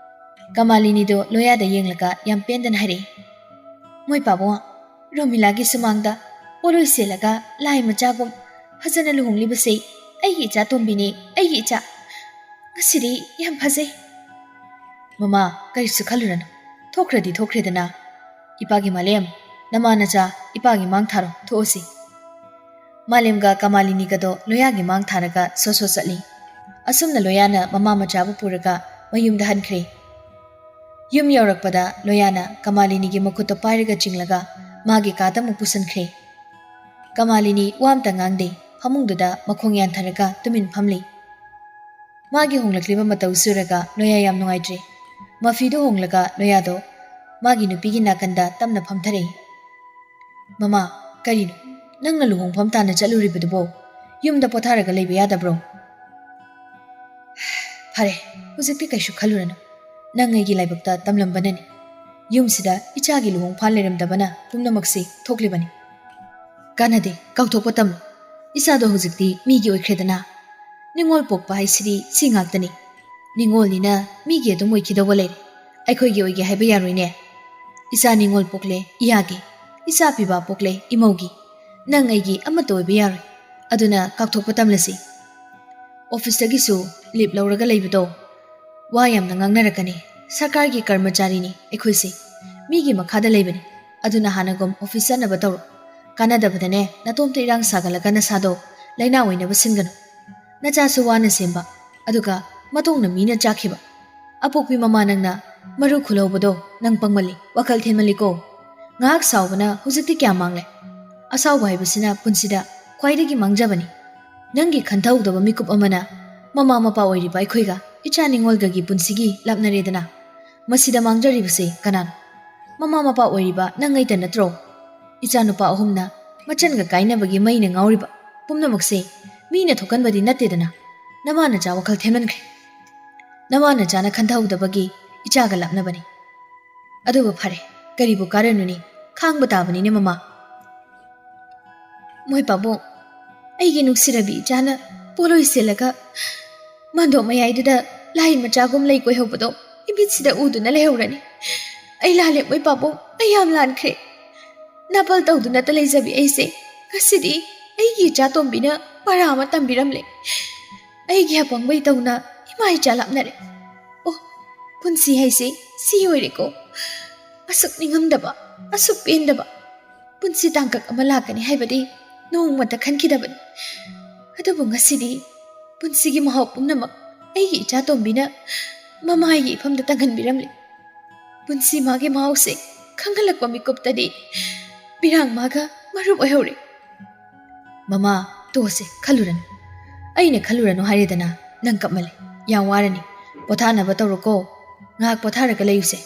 ꯀꯃꯥꯂꯤꯅꯤꯗꯣ ꯂꯣꯌꯥꯗ ꯌꯦꯡꯂꯒ ꯌꯥꯝ ꯄꯦꯟꯗꯅ ꯍꯥꯏꯔꯛꯏ꯫ "ꯃꯣꯏ ꯄꯥꯕꯨꯡ, ꯔꯣꯃꯤꯂꯥꯒꯤ ꯁꯨꯃꯥꯡꯗ ꯄꯣꯠꯂꯣꯏ ꯁꯦꯠꯂꯒ ꯂꯥꯏ ꯃꯆꯥꯒꯨꯝ ꯐꯖꯅ ꯂꯨꯍꯣꯡꯂꯤꯕꯁꯦ ꯑꯩꯒꯤ ꯏꯆꯥ ꯇꯣꯝꯕꯤꯅꯦ, ꯑꯩꯒꯤ ꯏꯆꯥ꯫ ꯉꯁꯤꯗꯤ ꯌꯥꯝ ꯐꯖꯩ꯫" "ꯃꯃꯥ, ꯀꯔꯤꯁꯨ ꯈꯜꯂꯨꯔꯅꯨ꯫ ꯊꯣꯛꯈ꯭ꯔꯗꯤ ꯊꯣꯛꯈ꯭ꯔꯦꯗꯅ꯫ ꯏꯄꯥꯒꯤ ꯃꯥꯂꯦꯝ, ꯅꯃꯥ ꯅꯆꯥ ꯏꯄꯥꯒꯤ ꯃꯥꯡ ꯊꯥꯔꯣ, ꯊꯣꯛꯑꯁꯤ꯫" ꯃꯥꯂꯦꯝꯒ ꯀꯃꯥꯂꯤꯅꯤꯒꯗꯣ ꯂꯣꯌꯥꯒꯤ ꯃꯥꯡ ꯊꯥꯔꯒ ꯁꯣꯠ ꯁꯣꯠ ꯆꯠꯂꯤ꯫ ꯑꯁꯨꯝꯅ ꯂꯣꯌꯥꯅ ꯃꯃꯥ ꯃꯆꯥꯕꯨ ꯄꯨꯔꯒ ꯃꯌꯨꯝꯗ ꯍꯟꯈ꯭ꯔꯦ꯫ ꯌꯨꯝ ꯌꯧꯔꯛꯄꯗ ꯂꯣꯌꯥꯅ ꯀꯃꯥꯂꯤꯅꯤꯒꯤ ꯃꯈꯨꯠꯇ ꯄꯥꯏꯔꯒ ꯆꯤꯡꯂꯒ ꯃꯥꯒꯤ ꯀꯥꯗ ꯑꯃꯨꯛ ꯄꯨꯁꯤꯟꯈ꯭ꯔꯦ꯫ ꯀꯃꯥꯂꯤꯅꯤ ꯋꯥ ꯑꯝꯇ ꯉꯥꯡꯗꯦ, ꯐꯃꯨꯡꯗꯨꯗ ꯃꯈꯣꯡ ꯌꯥꯟꯊꯔꯒ ꯇꯨꯃꯤꯟ ꯐꯝꯂꯤ꯫ ꯃꯥꯒꯤ ꯍꯣꯡꯂꯛꯂꯤꯕ ꯃꯇꯧꯁꯤ ꯎꯔꯒ ꯂꯣꯌꯥ ꯌꯥꯝ ꯅꯨꯡꯉꯥꯏꯇ꯭ꯔꯦ꯫ ꯃꯐꯤꯗꯨ ꯍꯣꯡꯂꯒ ꯂꯣꯌꯥꯗꯣ ꯃꯥꯒꯤ ꯅꯨꯄꯤꯒꯤ ꯅꯥꯀꯟꯗ ꯇꯞꯅ ꯐꯝꯊꯔꯛꯏ꯫ "ꯃꯃꯥ, ꯀꯔꯤꯅꯣ? ꯅꯪꯅ ꯂꯨꯍꯣꯡꯐꯝ ꯇꯥꯟꯅ ꯆꯠꯂꯨꯔꯤꯕꯗꯨꯕꯣ ꯌꯨꯝꯗ ꯄꯣꯊꯥꯔꯒ ꯂꯩꯕ ꯌꯥꯗꯕ꯭ꯔꯣ?" "ꯐꯔꯦ, ꯍꯧꯖꯤꯛꯇꯤ ꯀꯩꯁꯨ ꯈꯜꯂꯨꯔꯅꯨ꯫ ꯅꯪ ꯑꯩꯒꯤ ꯂꯥꯏꯕꯛꯇ ꯇꯝꯂꯝꯕꯅꯅꯤ꯫ ꯌꯨꯝꯁꯤꯗ ꯏꯆꯥꯒꯤ ꯂꯨꯍꯣꯡꯐꯥꯟ ꯂꯩꯔꯝꯗꯕꯅ ꯄꯨꯝꯅꯃꯛꯁꯤ ꯊꯣꯛꯂꯤꯕꯅꯤ꯫" "ꯀꯥꯟꯅꯗꯦ, ꯀꯥꯎꯊꯣꯛꯄ ꯇꯝꯃꯨ꯫ ꯏꯆꯥꯗꯣ ꯍꯧꯖꯤꯛꯇꯤ ꯃꯤꯒꯤ ꯑꯣꯏꯈ꯭ꯔꯦꯗꯅ꯫ ꯅꯤꯉꯣꯜ ꯄꯣꯛꯄ ꯍꯥꯏꯁꯤꯗꯤ ꯁꯤ ꯉꯥꯛꯇꯅꯤ꯫ ꯅꯤꯉꯣꯜꯅꯤꯅ ꯃꯤꯒꯤ ꯑꯗꯨꯝ ꯑꯣꯏꯈꯤꯗꯧꯕ ꯂꯩꯔꯦ꯫ ꯑꯩꯈꯣꯏꯒꯤ ꯑꯣꯏꯒꯦ ꯍꯥꯏꯕ ꯌꯥꯔꯣꯏꯅꯦ꯫ ꯏꯆꯥ ꯅꯤꯉꯣꯜ ꯄꯣꯛꯂꯦ ꯏꯌꯥꯒꯤ, ꯏꯆꯥ ꯄꯤꯕꯥ ꯄꯣꯛꯂꯦ ꯏꯃꯧꯒꯤ꯫ ꯅꯪ ꯑꯩꯒꯤ ꯑꯃꯠꯇ ꯑꯣꯏꯕ ꯌꯥꯔꯣꯏ꯫ ꯑꯗꯨꯅ ꯀꯥꯎꯊꯣꯛꯄ ꯇꯝꯂꯁꯤ꯫ ꯑꯣꯐꯤꯁꯇꯒꯤꯁꯨ ꯂꯤꯞ ꯂꯧꯔꯒ ꯂꯩꯕꯗꯣ ꯋꯥ ꯌꯥꯝꯅ ꯉꯥꯡꯅꯔꯛꯀꯅꯤ꯫ ꯁꯔꯀꯥꯔꯒꯤ ꯀꯔꯃꯆꯥꯔꯤꯅꯤ ꯑꯩꯈꯣꯏꯁꯦ, ꯃꯤꯒꯤ ꯃꯈꯥꯗ ꯂꯩꯕꯅꯤ꯫ ꯑꯗꯨꯅ ꯍꯥꯟꯅꯒꯨꯝ ꯑꯣꯐꯤꯁ ꯆꯠꯅꯕ ꯇꯧꯔꯣ꯫ ꯀꯥꯟꯅꯗꯕꯗꯅꯦ ꯅꯇꯣꯝꯇ ꯏꯔꯥꯡ ꯁꯥꯒꯠꯂꯒ ꯅꯁꯥꯗꯣ ꯂꯥꯏꯅꯥ ꯑꯣꯏꯅꯕ ꯁꯤꯟꯒꯅꯨ꯫ ꯅꯆꯥꯁꯨ ꯋꯥꯅ ꯁꯦꯝꯕ, ꯑꯗꯨꯒ ꯃꯇꯣꯡꯅ ꯃꯤꯅ ꯆꯥꯈꯤꯕ꯫ ꯑꯄꯣꯛꯄꯤ ꯃꯃꯥ ꯅꯪꯅ ꯃꯔꯨ ꯈꯨꯜꯍꯧꯕꯗꯣ ꯅꯪ ꯄꯪꯃꯜꯂꯤ, ꯋꯥꯈꯜ ꯊꯦꯟꯃꯜꯂꯤꯀꯣ꯫ ꯉꯥꯏꯍꯥꯛ ꯁꯥꯎꯕꯅ ꯍꯧꯖꯤꯛꯇꯤ ꯀꯌꯥ ꯃꯥꯡꯂꯦ꯫ ꯑꯁꯥꯎꯕ ꯍꯥꯏꯕꯁꯤꯅ ꯄꯨꯟꯁꯤꯗ ꯈ꯭ꯋꯥꯏꯗꯒꯤ ꯃꯥꯡꯖꯕꯅꯤ꯫ ꯅꯪꯒꯤ ꯈꯟꯊꯍꯧꯗꯕ ꯃꯤꯀꯨꯞ ꯑꯃꯅ ꯃꯃꯥ ꯃꯄꯥ ꯑꯣꯏꯔꯤꯕ ꯑꯩꯈꯣꯏꯒ ꯏꯆꯥ ꯅꯤꯉꯣꯜꯒꯒꯤ ꯄꯨꯟꯁꯤꯒꯤ ꯂꯥꯞꯅꯔꯦꯗꯅ꯫ ꯃꯁꯤꯗ ꯃꯥꯡꯖꯔꯤꯕꯁꯤ ꯀꯅꯥꯅꯣ? ꯃꯃꯥ ꯃꯄꯥ ꯑꯣꯏꯔꯤꯕ ꯅꯪ ꯑꯩꯇ ꯅꯠꯇ꯭ꯔꯣ? ꯏꯆꯥꯅꯨꯄꯥ ꯑꯍꯨꯝꯅ ꯃꯆꯟꯒ ꯀꯥꯏꯅꯕꯒꯤ ꯃꯩꯅ ꯉꯥꯎꯔꯤꯕ ꯄꯨꯝꯅꯃꯛꯁꯦ ꯃꯤꯅ ꯊꯣꯛꯍꯟꯕꯗꯤ ꯅꯠꯇꯦꯗꯅ꯫ ꯅꯃꯥ ꯅꯆꯥ ꯋꯥꯈꯜ ꯊꯦꯝꯍꯟꯈ꯭ꯔꯦ꯫ ꯅꯃꯥ ꯅꯆꯥꯅ ꯈꯟꯊꯍꯧꯗꯕꯒꯤ ꯏꯆꯥꯒ ꯂꯥꯞꯅꯕꯅꯤ꯫ ꯑꯗꯨꯕꯨ ꯐꯔꯦ, ꯀꯔꯤꯕꯨ ꯀꯥꯔꯅꯨꯅꯤ, ꯈꯥꯡꯕ ꯇꯥꯕꯅꯤꯅꯦ ꯃꯃꯥ꯫ ꯃꯣꯏ ꯄꯥꯕꯨꯡ, ꯑꯩꯒꯤ ꯅꯨꯡꯁꯤꯔꯕꯤ ꯏꯆꯥꯅ ꯄꯣꯠꯂꯣꯏ ꯁꯦꯠꯂꯒ ꯃꯟꯗꯣꯞ ꯃꯌꯥꯏꯗꯨꯗ ꯂꯥꯏ ꯃꯆꯥꯒꯨꯝ ꯂꯩ ꯀꯣꯏꯍꯧꯕꯗꯣ ꯏꯃꯤꯠꯁꯤꯗ ꯎꯗꯨꯅ ꯂꯩꯍꯧꯔꯅꯤ꯫ ꯑꯩ ꯂꯥꯜꯂꯦ ꯃꯣꯏ ꯄꯥꯕꯨꯡ, ꯑꯩ ꯌꯥꯝ ꯂꯥꯟꯈ꯭ꯔꯦ꯫ ꯅꯥꯄꯜ ꯇꯧꯗꯨꯅꯇ ꯂꯩꯖꯕꯤ ꯑꯩꯁꯦ ꯉꯁꯤꯗꯤ ꯑꯩꯒꯤ ꯏꯆꯥ ꯇꯣꯝꯕꯤꯅ ꯄꯔꯥ ꯑꯃ ꯇꯝꯕꯤꯔꯝꯂꯦ꯫ ꯑꯩꯒꯤ ꯑꯄꯪꯕ ꯏꯇꯧꯅ ꯏꯃꯥ ꯏꯆꯥ ꯂꯥꯞꯅꯔꯦ꯫ ꯑꯣ, ꯄꯨꯟꯁꯤ ꯍꯥꯏꯁꯦ ꯁꯤ ꯑꯣꯏꯔꯦꯀꯣ꯫ ꯑꯁꯨꯛ ꯅꯤꯡꯉꯝꯗꯕ, ꯑꯁꯨꯛ ꯄꯦꯟꯗꯕ ꯄꯨꯟꯁꯤ ꯇꯥꯡꯀꯛ ꯑꯃ ꯂꯥꯛꯀꯅꯤ ꯍꯥꯏꯕꯗꯤ ꯅꯣꯡꯃꯇ ꯈꯟꯈꯤꯗꯕꯅꯤ꯫ ꯑꯗꯨꯕꯨ ꯉꯁꯤꯗꯤ ꯄꯨꯟꯁꯤꯒꯤ ꯃꯍꯥꯎ ꯄꯨꯝꯅꯃꯛ ꯑꯩꯒꯤ ꯏꯆꯥ ꯇꯣꯝꯕꯤꯅ ꯃꯃꯥꯒꯤ ꯏꯐꯝꯗ ꯇꯪꯍꯟꯕꯤꯔꯝꯂꯦ꯫ ꯄꯨꯟꯁꯤ ꯃꯥꯒꯤ ꯃꯍꯥꯎꯁꯦ ꯈꯪꯍꯜꯂꯛꯄ ꯃꯤꯀꯨꯞꯇꯗꯤ ꯄꯤꯔꯥꯡ ꯃꯥꯒ ꯃꯔꯨꯞ ꯑꯣꯏꯍꯧꯔꯦ꯫ ꯃꯃꯥ, ꯇꯣꯛꯑꯁꯦ, ꯈꯜꯂꯨꯔꯅꯨ꯫ ꯑꯩꯅ ꯈꯜꯂꯨꯔꯅꯨ ꯍꯥꯏꯔꯦꯗꯅ, ꯅꯪ ꯀꯞꯃꯜꯂꯦ꯫ ꯌꯥꯝ ꯋꯥꯔꯅꯤ꯫ ꯄꯣꯊꯥꯅꯕ ꯇꯧꯔꯣꯀꯣ꯫ ꯉꯥꯏꯍꯥꯛ ꯄꯣꯊꯥꯔꯒ ꯂꯩꯌꯨꯁꯦ꯫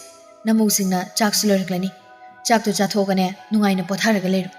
ꯅꯃꯧꯁꯤꯡꯅ ꯆꯥꯛꯁꯨ ꯂꯣꯏꯔꯛꯂꯅꯤ꯫ ꯆꯥꯛꯇꯣ ꯆꯥꯊꯣꯛꯑꯒꯅꯦ, ꯅꯨꯡꯉꯥꯏꯅ ꯄꯣꯊꯥꯔꯒ ꯂꯩꯔꯣ꯫